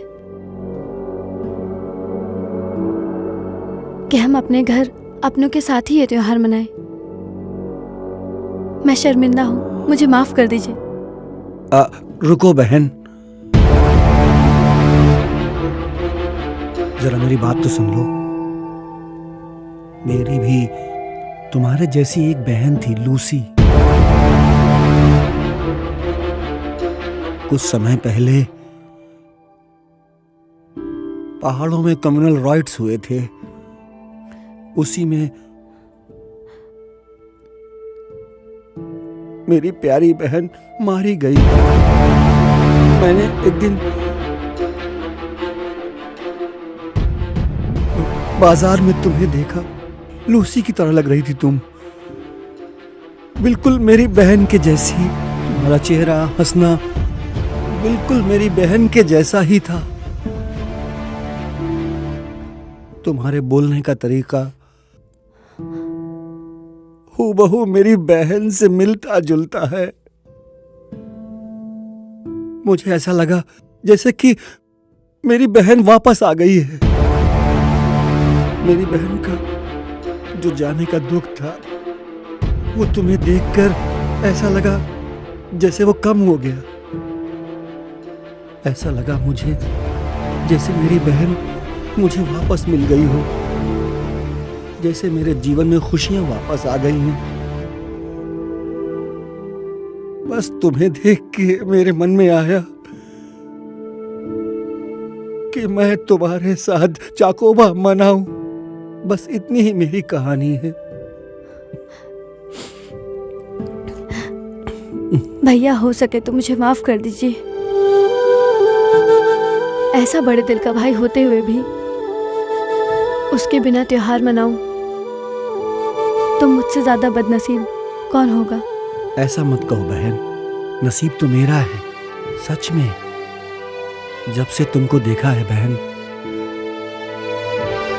कि हम अपने घर अपनों के साथ ही ये त्योहार मनाएं। मैं शर्मिंदा हूँ, मुझे माफ कर दीजिए। आ, रुको बहन, जरा मेरी बात तो सुन लो। मेरी भी तुम्हारे जैसी एक बहन थी, लूसी। कुछ समय पहले पहाड़ों में कम्युनल राइट्स हुए थे, उसी में मेरी प्यारी बहन मारी गई। मैंने एक दिन बाजार में तुम्हें देखा, लूसी की तरह लग रही थी तुम, बिल्कुल मेरी बहन के जैसी। तुम्हारा चेहरा, हंसना बिल्कुल मेरी बहन के जैसा ही था। तुम्हारे बोलने का तरीका हूबहू मेरी बहन से मिलता जुलता है। मुझे ऐसा लगा जैसे कि मेरी बहन वापस आ गई है। मेरी बहन का जो जाने का दुख था, वो तुम्हें देखकर ऐसा लगा जैसे वो कम हो गया। ऐसा लगा मुझे जैसे मेरी बहन मुझे वापस मिल गई हो, जैसे मेरे जीवन में खुशियां वापस आ गई हैं। बस तुम्हें देख के मेरे मन में आया कि मैं तुम्हारे साथ चाकोबा मनाऊं। बस इतनी ही मेरी कहानी है। भैया, हो सके तो मुझे माफ कर दीजिए। ऐसा बड़े दिल का भाई होते हुए भी उसके बिना त्योहार मनाऊं, तो मुझसे ज्यादा बदनसीब कौन होगा? ऐसा मत कहो बहन, नसीब तो मेरा है सच में। जब से तुमको देखा है बहन,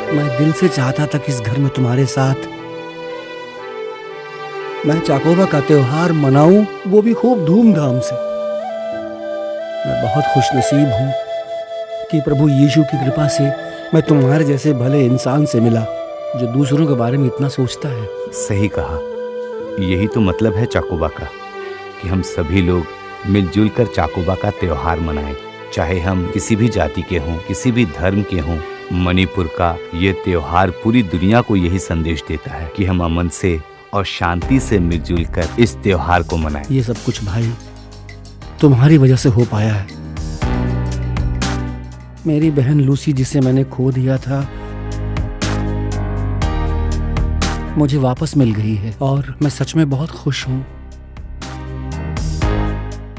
मैं दिल से चाहता था कि इस घर में तुम्हारे साथ मैं चाकोबा का त्योहार मनाऊं, वो भी खूब धूमधाम से। मैं बहुत खुशनसीब हूं कि प्रभु यीशु की कृपा से मैं तुम्हारे जैसे भले इंसान से मिला, जो दूसरों के बारे में इतना सोचता है। सही कहा। यही तो मतलब है चाकोबा का, कि हम सभी लोग मिलजुल कर चाकोबा का त्योहार मनाएं। चाहे हम किसी भी जाति के हों, किसी भी धर्म के हों, मणिपुर का ये त्योहार पूरी दुनिया को यही संदेश देता है कि हम अमन से और शांति से मिलजुल कर इस त्योहार को मनाएं। ये सब कुछ भाई तुम्हारी वजह से हो पाया है। मेरी बहन लूसी, जिसे मैंने खो दिया था, मुझे वापस मिल गई है और मैं सच में बहुत खुश हूँ।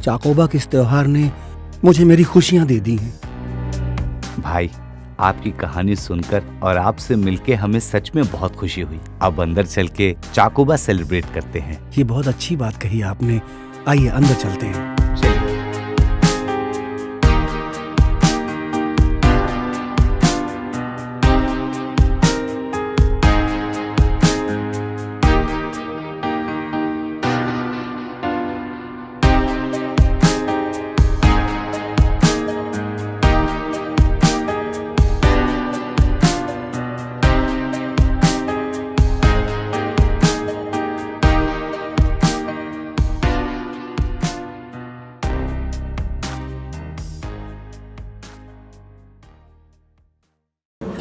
चाकोबा के इस त्योहार ने मुझे मेरी खुशियां दे दी हैं। भाई, आपकी कहानी सुनकर और आपसे मिलके हमें सच में बहुत खुशी हुई। अब अंदर चल के चाकोबा सेलिब्रेट करते हैं। ये बहुत अच्छी बात कही आपने। आइए, अंदर चलते हैं।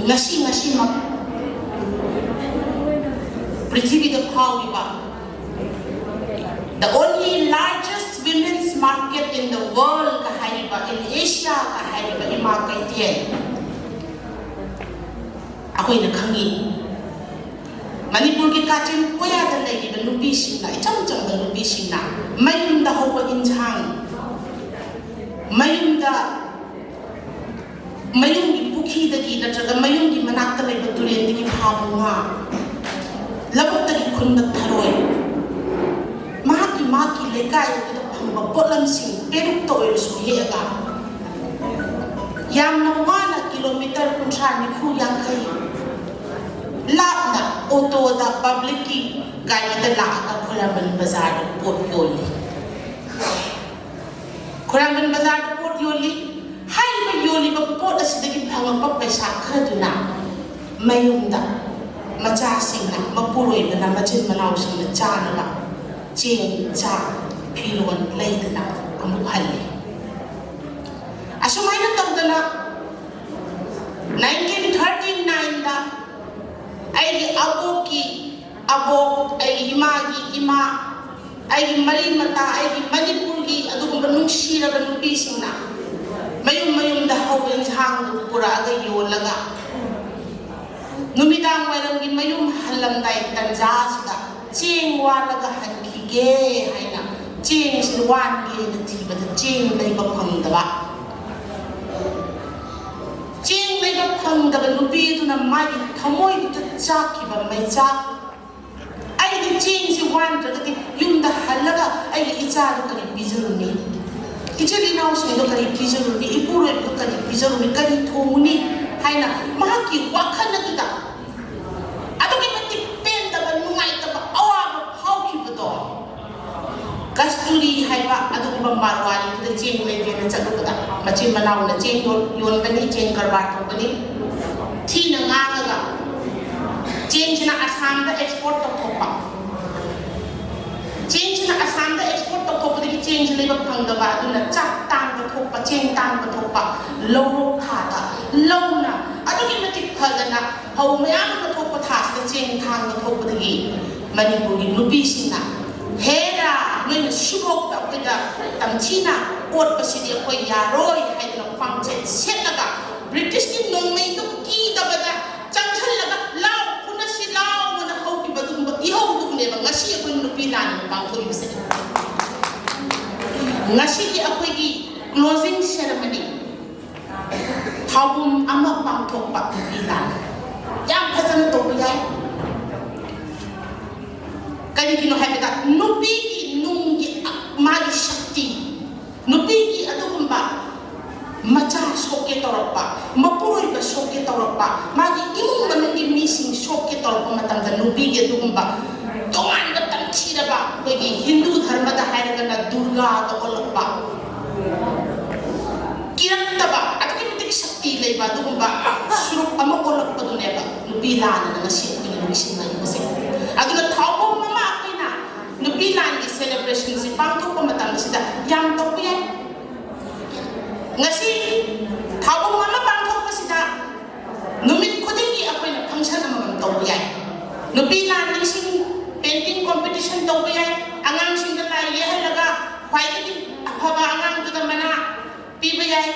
ꯉꯁꯤ ꯉꯁꯤꯃꯛ ꯄ꯭ꯔꯤꯊꯤꯕꯤꯗ ꯐꯥꯎꯔꯤꯕ the only largest women's market in the world ꯀ ꯍꯥꯏꯔꯤꯕ, in Asia ꯀ ꯍꯥꯏꯔꯤꯕ ꯏꯃꯥ ꯀꯩꯊꯦꯜ ꯑꯩꯈꯣꯏꯅ ꯈꯪꯉꯤ꯫ ꯃꯅꯤꯄꯨꯔꯒꯤ ꯀꯥꯆꯤꯟ ꯀꯣꯌꯥꯗ ꯂꯩꯔꯤꯕ ꯅꯨꯄꯤꯁꯤꯡꯅ, ꯏꯆꯝ ꯆꯝꯕ ꯅꯨꯄꯤꯁꯤꯡꯅ ꯃꯌꯨꯝꯗ ꯍꯧꯕ ꯏꯟꯁꯥꯡ, ꯃꯌꯨꯝꯗ, ꯃꯌꯨꯝꯒꯤ ꯄꯨꯈ꯭ꯔꯤꯗꯒꯤ ꯅꯠꯇ꯭ꯔꯒ ꯃꯌꯨꯝꯒꯤ ꯃꯅꯥꯛꯇ ꯂꯩꯕ ꯇꯨꯔꯦꯟꯗꯒꯤ ꯐꯥꯕ ꯉꯥ, ꯂꯧꯕꯨꯛꯇꯒꯤ ꯈꯨꯟꯕ ꯊꯔꯣꯏ, ꯃꯍꯥꯛꯀꯤ, ꯃꯍꯥꯛꯀꯤ ꯂꯩꯀꯥꯏ ꯑꯗꯨꯗ ꯐꯪꯕ ꯄꯣꯠꯂꯝꯁꯤꯡ ꯄꯦꯔꯨꯛꯇ ꯑꯣꯏꯔꯁꯨ ꯍꯦꯛꯑꯒ, ꯌꯥꯝꯅ ꯋꯥꯅ ꯀꯤꯂꯣꯃꯤꯇꯔ ꯀꯨꯟꯊ꯭ꯔꯥ, ꯅꯤꯐꯨ, ꯌꯥꯡꯈꯩ ꯂꯥꯞꯅ ꯑꯣꯇꯣꯗ, ꯄꯕ꯭ꯂꯤꯛꯀꯤ ꯒꯥꯔꯤꯗ ꯂꯥꯛꯑꯒ ꯈꯨꯔꯥꯏꯕꯟ ꯕꯖꯥꯔꯗ ꯄꯣꯠ ꯌꯣꯜꯂꯤ꯫ ꯈꯨꯔꯥꯏꯕꯟ ꯕꯖꯥꯔꯗ ꯄꯣꯠ ꯌꯣꯜꯂꯤ꯫ ꯍꯥꯏꯔꯤꯕ ꯌꯣꯜꯂꯤꯕ ꯄꯣꯠ ꯑꯁꯤꯗꯒꯤ ꯐꯪꯉꯛꯄ ꯄꯩꯁꯥ ꯈꯔꯗꯨꯅ ꯃꯌꯨꯝꯗ ꯃꯆꯥꯁꯤꯡꯅ, ꯃꯄꯨꯔꯣꯏꯕꯅ, ꯃꯆꯤꯟ ꯃꯅꯥꯎꯁꯤꯡꯅ ꯆꯥꯅꯕ ꯆꯦꯡ, ꯆꯥꯛ, ꯐꯤꯔꯣꯜ ꯂꯩꯗꯅ ꯑꯃꯨꯛ ꯍꯜꯂꯤ꯫ ꯑꯁꯨꯃꯥꯏꯅ ꯇꯧꯗꯅ nineteen thirty nineꯗ ꯑꯩꯒꯤ ꯑꯕꯣꯛꯀꯤ ꯑꯕꯣꯛ, ꯑꯩꯒꯤ ꯏꯃꯥꯒꯤ ꯏꯃꯥ, ꯑꯩꯒꯤ ꯃꯔꯤ ꯃꯇꯥ, ꯑꯩꯒꯤ ꯃꯅꯤꯄꯨꯔꯒꯤ ꯑꯗꯨꯒꯨꯝꯕ ꯅꯨꯡꯁꯤꯔꯕ ꯅꯨꯄꯤꯁꯤꯡꯅ ꯃꯌꯨꯝ ꯃꯌꯨꯝꯗ ꯍꯧꯕ ꯏꯟꯁꯥꯡꯗꯨ ꯄꯨꯔꯛꯑꯒ ꯌꯣꯜꯂꯒ ꯅꯨꯃꯤꯗꯥꯡ ꯋꯥꯏꯔꯝꯒꯤ ꯃꯌꯨꯝ ꯍꯜꯂꯝꯗꯥꯏ ꯇꯟꯖꯥꯁꯤꯗ ꯆꯦꯡ ꯋꯥꯜꯂꯒ ꯍꯟꯈꯤꯒꯦ ꯍꯥꯏꯅ ꯆꯦꯡꯁꯤ ꯋꯥꯟꯒꯦꯅ ꯊꯤꯕꯗ ꯆꯦꯡ ꯂꯩꯕ ꯐꯪꯗꯕ꯫ ꯆꯦꯡ ꯂꯩꯕ ꯐꯪꯗꯕ ꯅꯨꯄꯤ ꯑꯗꯨꯅ ꯃꯥꯒꯤ ꯊꯃꯣꯏꯗꯨꯗ ꯆꯥꯛꯈꯤꯕ ꯃꯩꯆꯥꯛ, "ꯑꯩꯗꯤ ꯆꯦꯡꯁꯤ ꯋꯥꯟꯗ꯭ꯔꯒꯗꯤ ꯌꯨꯝꯗ ꯍꯜꯂꯒ ꯑꯩꯒꯤ ꯏꯆꯥꯗꯨ ꯀꯔꯤ ꯄꯤꯖꯔꯨꯅꯤ? ꯏꯆꯤꯜ ꯏꯅꯥꯎꯁꯤꯡꯗꯣ ꯀꯔꯤ ꯄꯤꯖꯔꯨꯅꯤ? ꯏꯄꯨꯔꯣꯏꯕꯗꯣ ꯀꯔꯤ ꯄꯤꯖꯔꯨꯅꯤ? ꯀꯔꯤ ꯊꯣꯡꯉꯨꯅꯤ?" ꯍꯥꯏꯅ ꯃꯍꯥꯛꯀꯤ ꯋꯥꯈꯜ ꯑꯗꯨꯗ ꯑꯗꯨꯛꯀꯤ ꯃꯇꯤꯛ ꯄꯦꯟꯗꯕ, ꯅꯨꯡꯉꯥꯏꯇꯕ, ꯑꯋꯥꯕ ꯐꯥꯎꯈꯤꯕꯗꯣ, ꯀꯁꯇꯨꯔꯤ ꯍꯥꯏꯕ ꯑꯗꯨꯒꯨꯝꯕ ꯃꯥꯔꯋꯥꯔꯤꯗꯨꯗ ꯆꯦꯡ ꯂꯩꯒꯦꯅ ꯆꯠꯂꯨꯕꯗ, ꯃꯆꯤꯟ ꯃꯅꯥꯎꯅ ꯆꯦꯡ ꯌꯣꯟ-, ꯌꯣꯟꯕꯅꯤ, ꯆꯦꯡ ꯀꯔꯕꯥꯔ ꯇꯧꯕꯅꯤ, ꯊꯤꯅ ꯉꯥꯡꯉꯒ ꯆꯦꯡꯁꯤꯅ ꯑꯁꯥꯝꯗ ꯑꯦꯛꯁꯄꯣꯔꯠ ꯇꯧꯊꯣꯛꯄ꯫ ꯆꯦꯡꯁꯤꯅ ꯑꯁꯥꯝꯗ ꯑꯦꯛꯁꯄꯣꯔꯠ ꯇꯧꯊꯣꯛꯄꯗꯒꯤ ꯆꯦꯡꯁꯤ ꯂꯩꯕ ꯐꯪꯗꯕ, ꯑꯗꯨꯅ ꯆꯥꯛ ꯇꯥꯡꯕ ꯊꯣꯛꯄ, ꯆꯦꯡ ꯇꯥꯡꯕ ꯊꯣꯛꯄ, ꯂꯧꯔꯣꯛ ꯊꯥꯗ ꯂꯧꯅ ꯑꯗꯨꯛꯀꯤ ꯃꯇꯤꯛ ꯐꯗꯅ ꯐꯧ ꯃꯌꯥꯝ ꯑꯃ ꯊꯣꯛꯄ ꯊꯥꯁꯤꯗ ꯆꯦꯡ ꯊꯥꯡꯕ ꯊꯣꯛꯄꯗꯒꯤ ꯃꯅꯤꯄꯨꯔꯒꯤ ꯅꯨꯄꯤꯁꯤꯡꯅ, "ꯍꯦꯔꯥ, ꯅꯣꯏꯅ ꯁꯤꯐꯥꯎꯗ ꯑꯩꯈꯣꯏꯗ ꯇꯝꯊꯤꯅ ꯑꯣꯠꯄꯁꯤꯗꯤ ꯑꯩꯈꯣꯏ ꯌꯥꯔꯣꯏ" ꯍꯥꯏꯗꯅ ꯈ꯭ꯋꯥꯡꯆꯦꯠ ꯁꯦꯠꯂꯒ ꯕ꯭ꯔꯤꯇꯤꯁꯀꯤ ꯅꯣꯡꯃꯩꯗꯨ ꯀꯤꯗꯕꯗ ꯆꯪꯁꯤꯜꯂꯒ "ꯂꯥꯎ, ꯐꯨꯅꯁꯤ ꯂꯥꯎ" ꯑꯅ ꯍꯧꯈꯤꯕ ꯑꯗꯨꯒꯨꯝꯕ ꯏꯍꯧꯗꯨꯕꯨꯅꯦꯕ ꯉꯁꯤ ꯑꯩꯈꯣꯏ ꯅꯨꯄꯤ ꯂꯥꯟ ꯑꯅ ꯄꯥꯡꯊꯣꯛꯏꯕꯁꯦ꯫ ꯉꯁꯤꯒꯤ ꯑꯩꯈꯣꯏꯒꯤ closing ceremony, ꯊꯧꯕꯨꯝ ꯑꯃ ꯄꯥꯡꯊꯣꯛꯄ ꯅꯨꯄꯤ ꯂꯥꯟ ꯌꯥꯝ ꯐꯖꯅ ꯇꯧꯕ ꯌꯥꯏ꯫ ꯀꯔꯤꯒꯤꯅꯣ ꯍꯥꯏꯕꯗ ꯅꯨꯄꯤꯒꯤ ꯅꯨꯡꯒꯤ ꯃꯥꯒꯤ ꯁꯛꯇꯤ, ꯅꯨꯄꯤꯒꯤ ꯑꯗꯨꯒꯨꯝꯕ ꯃꯆꯥ ꯁꯣꯛꯀꯦ ꯇꯧꯔꯛꯄ, ꯃꯄꯨꯔꯣꯏꯕ ꯁꯣꯛꯀꯦ ꯇꯧꯔꯛꯄ, ꯃꯥꯒꯤ ꯏꯃꯨꯡ ꯃꯅꯨꯡꯒꯤ ꯃꯤꯁꯤꯡ ꯁꯣꯛꯀꯦ ꯇꯧꯔꯛꯄ ꯃꯇꯝꯗ ꯅꯨꯄꯤꯒꯤ ꯑꯗꯨꯒꯨꯝꯕ ꯇꯣꯉꯥꯟꯕ ꯇꯝꯊꯤꯔꯕ, ꯑꯩꯈꯣꯏꯒꯤ ꯍꯤꯟꯗꯨ ꯙꯔꯃꯗ ꯍꯥꯏꯔꯒꯅ ꯗꯨꯔꯒꯥꯒ ꯑꯣꯜꯂꯛꯄ, ꯀꯤꯔꯛꯇꯕ, ꯑꯗꯨꯛꯀꯤ ꯃꯇꯤꯛ ꯁꯛꯇꯤ ꯂꯩꯕ ꯑꯗꯨꯒꯨꯝꯕ ꯁꯨꯔꯨꯞ ꯑꯃ ꯑꯣꯜꯂꯛꯄꯗꯨꯅꯦꯕ ꯅꯨꯄꯤ ꯂꯥꯟꯅ ꯉꯁꯤ ꯑꯩꯈꯣꯏꯅ ꯅꯤꯡꯁꯤꯡꯅꯔꯤꯕꯁꯦ꯫ ꯑꯗꯨꯅ ꯊꯧꯕꯨꯝ ꯑꯃ ꯑꯩꯈꯣꯏꯅ ꯅꯨꯄꯤ ꯂꯥꯟꯒꯤ celebrationꯁꯤ ꯄꯥꯡꯊꯣꯛꯄ ꯃꯇꯝꯁꯤꯗ ꯌꯥꯝ ꯇꯧꯕ ꯌꯥꯏ꯫ ꯉꯁꯤ ꯊꯧꯕꯨꯝ ꯑꯃ ꯄꯥꯡꯊꯣꯛꯄꯁꯤꯗ ꯅꯨꯃꯤꯠ ꯈꯨꯗꯤꯡꯒꯤ ꯑꯩꯈꯣꯏꯅ function ꯑꯃꯃꯝ ꯇꯧꯕ ꯌꯥꯏ꯫ ꯅꯨꯄꯤ ꯂꯥꯟ ꯅꯤꯡꯁꯤꯡ painting competition ꯇꯧꯕ ꯌꯥꯏ꯫ ꯑꯉꯥꯡꯁꯤꯡꯗ ꯂꯥꯏ ꯌꯦꯛꯍꯜꯂꯒ ꯈ꯭ꯋꯥꯏꯗꯒꯤ ꯑꯐꯕ ꯑꯉꯥꯡꯗꯨꯗ ꯃꯅꯥ ꯄꯤꯕ ꯌꯥꯏ꯫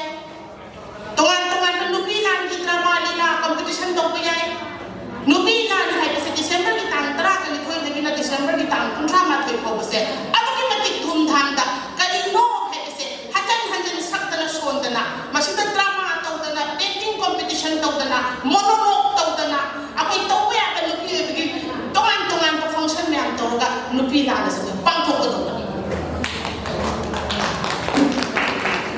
ꯇꯣꯉꯥꯟ ꯇꯣꯉꯥꯟꯕ ꯅꯨꯄꯤ ꯂꯥꯟꯒꯤ drama ꯂꯤꯂꯥ competition ꯇꯧꯕ ꯌꯥꯏ꯫ ꯅꯨꯄꯤ ꯂꯥꯟ ꯍꯥꯏꯕꯁꯦ Decemberꯒꯤ ꯇꯥꯡ ꯇꯔꯥꯒ ꯅꯤꯊꯣꯏꯗꯒꯤꯅ Decemberꯒꯤ ꯇꯥꯡ ꯀꯨꯟꯊ꯭ꯔꯥ ꯃꯥꯊꯣꯏ ꯐꯥꯎꯕꯁꯦ ꯑꯗꯨꯛꯀꯤ ꯃꯇꯤꯛ ꯊꯨꯝ ꯊꯥꯝꯗ ꯀꯔꯤꯅꯣ ꯍꯥꯏꯕꯁꯦ ꯍꯟꯖꯟ ꯍꯟꯖꯟ ꯁꯛꯇꯅ ꯁꯣꯟꯗꯅ ꯃꯁꯤꯗ drama ꯇꯧꯗꯅ painting competition ꯇꯧꯗꯅ ꯂꯥꯟ ꯑꯁꯤ ꯑꯩꯈꯣꯏ ꯄꯥꯡꯊꯣꯛꯀꯗꯧꯕꯅꯤ꯫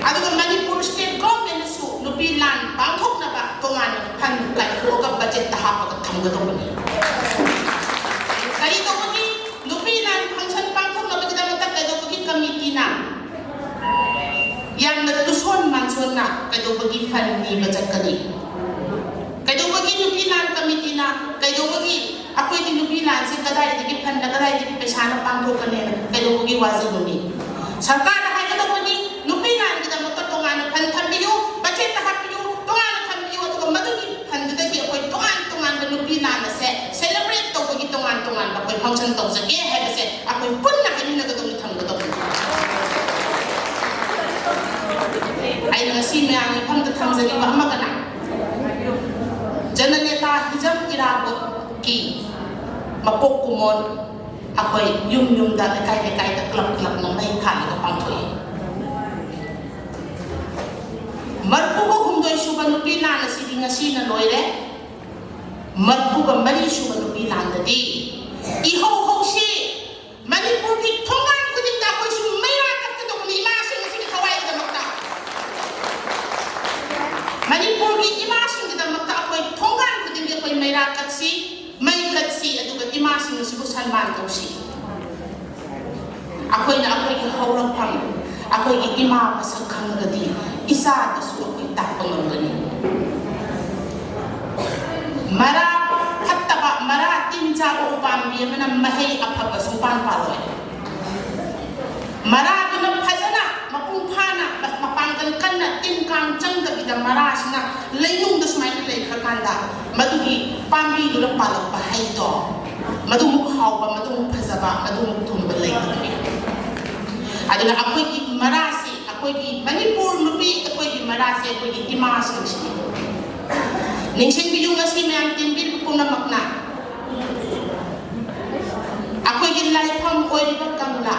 ꯑꯗꯨꯒ ꯃꯅꯤꯄꯨꯔ state government ꯅꯁꯨ ꯅꯨꯄꯤ ꯂꯥꯟ ꯄꯥꯡꯊꯣꯛꯅꯕ ꯇꯣꯉꯥꯟꯅ fund ꯀꯥꯏꯊꯣꯛꯑꯒ budget ꯇ ꯍꯥꯞꯄꯒ ꯊꯝꯒꯗꯧꯕꯅꯤ꯫ ꯀꯔꯤ ꯇꯧꯕꯒꯤ? ꯅꯨꯄꯤ ꯂꯥꯟ function ꯄꯥꯡꯊꯣꯛꯅꯕꯒꯤꯗꯃꯛꯇ ꯀꯩꯗꯧꯕꯒꯤ committee ꯅ ꯌꯥꯝꯅ ꯇꯨꯁꯣꯟ ꯃꯥꯟꯁꯣꯟꯅ ꯀꯩꯗꯧꯕꯒꯤ fund ꯅꯤꯕ ꯆꯠꯀꯅꯤ? ꯀꯩꯗꯧꯕꯒꯤ ꯅꯨꯄꯤ ꯂꯥꯟ committee ꯅ, ꯀꯩꯗꯧꯕꯒꯤ ꯑꯩꯈꯣꯏꯒꯤ ꯅꯨꯄꯤ ꯂꯥꯟꯁꯤ ꯀꯗꯥꯏꯗꯒꯤ fund ꯅ, ꯀꯗꯥꯏꯗꯒꯤ ꯄꯩꯁꯥꯅ ꯄꯥꯡꯊꯣꯛꯀꯅꯤꯅ ꯀꯩꯗꯧꯕꯒꯤ ꯋꯥꯖꯕꯅꯤ? ꯁꯔꯀꯥꯔꯅ ꯍꯥꯏꯒꯗꯧꯕꯅꯤ, ꯅꯨꯄꯤ ꯂꯥꯟꯒꯤꯗꯃꯛꯇ ꯇꯣꯉꯥꯟꯅ fund ꯊꯝꯕꯤꯌꯨ, budget ꯇ ꯍꯥꯞꯄꯤꯌꯨ, ꯇꯣꯉꯥꯟꯅ ꯊꯝꯕꯤꯌꯨ, ꯑꯗꯨꯒ ꯃꯗꯨꯒꯤ fund ꯗꯨꯗꯒꯤ ꯑꯩꯈꯣꯏ ꯇꯣꯉꯥꯟ ꯇꯣꯉꯥꯟꯕ ꯅꯨꯄꯤ ꯂꯥꯟ ꯑꯁꯦ celebrate ꯇꯧꯕꯒꯤ ꯇꯣꯉꯥꯟ ꯇꯣꯉꯥꯟꯕ ꯑꯩꯈꯣꯏ function ꯇꯧꯖꯒꯦ ꯍꯥꯏꯕꯁꯦ ꯑꯩꯈꯣꯏ ꯄꯨꯟꯅ ꯍꯥꯏꯃꯤꯟꯅꯒꯗꯧꯅꯤ, ꯊꯝꯒꯗꯧꯅꯤ꯫ ꯑꯩꯅ ꯉꯁꯤ ꯃꯌꯥꯝꯒꯤ ꯏꯐꯝꯗ ꯊꯝꯖꯅꯤꯡꯕ ꯑꯃꯒꯅ, ꯖꯅꯅꯦꯇꯥ ꯍꯤꯖꯝ ꯏꯔꯥꯕꯣꯠꯀꯤ ꯃꯄꯣꯛ ꯀꯨꯝꯑꯣꯟ ꯑꯩꯈꯣꯏ ꯌꯨꯝ ꯌꯨꯝꯗ, ꯂꯩꯀꯥꯏ ꯂꯩꯀꯥꯏꯗ, club club ꯅ ꯃꯩ ꯊꯥꯜꯂꯒ ꯄꯥꯡꯊꯣꯛꯏ꯫ ꯃꯔꯐꯨꯒ ꯍꯨꯝꯗꯣꯏ ꯁꯨꯕ ꯅꯨꯄꯤ ꯂꯥꯟ ꯑꯁꯤꯗꯤ ꯉꯁꯤꯅ ꯂꯣꯏꯔꯦ꯫ ꯃꯔꯐꯨꯒ ꯃꯔꯤ ꯁꯨꯕ ꯅꯨꯄꯤ ꯂꯥꯟꯗꯗꯤ ꯏꯍꯧ ꯍꯧꯁꯤ, ꯃꯅꯤꯄꯨꯔꯒꯤ ꯊꯣꯡꯒꯥꯟ ꯈꯨꯗꯤꯡꯗ ꯑꯩꯈꯣꯏꯁꯨ ꯃꯩꯔꯥ ꯀꯠꯀꯗꯧꯕꯅꯤ, ꯏꯃꯥꯁꯤꯡ ꯑꯁꯤꯒꯤ ꯊꯋꯥꯏꯒꯤꯗꯃꯛꯇ꯫ ꯃꯅꯤꯄꯨꯔꯒꯤ ꯏꯃꯥꯁꯤꯡꯒꯤꯗꯃꯛꯇ ꯑꯩꯈꯣꯏ ꯊꯣꯡꯒꯥꯟ ꯈꯨꯗꯤꯡꯒꯤ ꯑꯩꯈꯣꯏ ꯃꯩꯔꯥ ꯀꯠꯁꯤ, ꯃꯩ ꯀꯠꯁꯤ, ꯑꯗꯨꯒ ꯏꯃꯥꯁꯤꯡ ꯑꯁꯤꯕꯨ ꯁꯟꯃꯥꯟ ꯇꯧꯁꯤ꯫ ꯑꯩꯈꯣꯏꯅ ꯑꯩꯈꯣꯏꯒꯤ ꯍꯧꯔꯛꯐꯝ, ꯑꯩꯈꯣꯏꯒꯤ ꯏꯃꯥ ꯃꯁꯛ ꯈꯪꯉꯒꯗꯤ ꯏꯆꯥꯗꯁꯨ ꯑꯩꯈꯣꯏ ꯇꯥꯛꯄ ꯉꯝꯒꯅꯤ꯫ ꯃꯔꯥ ꯐꯠꯇꯕ, ꯃꯔꯥ ꯇꯤꯟ ꯆꯥꯕ ꯎꯄꯥꯝꯕꯤ ꯑꯃꯅ ꯃꯍꯩ ꯑꯐꯕ ꯁꯨꯡꯄꯥꯟ ꯄꯥꯜꯂꯣꯏ꯫ ꯃꯔꯥꯗꯨꯅ ꯐꯖꯅ ꯃꯄꯨꯡ ꯐꯥꯅ ꯃꯄꯥꯡꯒꯜ ꯀꯟꯅ ꯇꯤꯟ ꯀꯥꯡ ꯆꯪꯗꯕꯤꯗ ꯃꯔꯥꯁꯤꯅ ꯂꯩꯅꯨꯡꯗ ꯁꯨꯃꯥꯏꯅ ꯂꯩꯈ꯭ꯔꯀꯥꯟꯗ ꯃꯗꯨꯒꯤ ꯄꯥꯝꯕꯤꯗꯨꯅ ꯄꯥꯜꯂꯛꯄ ꯍꯩꯗꯣ ꯃꯗꯨꯃꯨꯛ ꯍꯥꯎꯕ, ꯃꯗꯨꯃꯨꯛ ꯐꯖꯕ, ꯃꯗꯨꯃꯨꯛ ꯊꯨꯝꯕ ꯂꯩꯇꯕꯅꯤ꯫ ꯑꯗꯨꯅ ꯑꯩꯈꯣꯏꯒꯤ ꯃꯔꯥꯁꯤ, ꯑꯩꯈꯣꯏꯒꯤ ꯃꯅꯤꯄꯨꯔ ꯅꯨꯄꯤ, ꯑꯩꯈꯣꯏꯒꯤ ꯃꯔꯥꯁꯤ ꯑꯩꯈꯣꯏꯒꯤ ꯏꯃꯥꯁꯤꯡꯁꯤꯅꯤ꯫ ꯅꯤꯡꯁꯤꯡꯕꯤꯌꯨ, ꯉꯁꯤ ꯃꯌꯥꯝ ꯇꯤꯟꯕꯤꯔꯤꯕ ꯄꯨꯝꯅꯃꯛꯅ ꯑꯩꯈꯣꯏꯒꯤ ꯂꯥꯏꯐꯝ ꯑꯣꯏꯔꯤꯕ ꯀꯪꯂꯥ,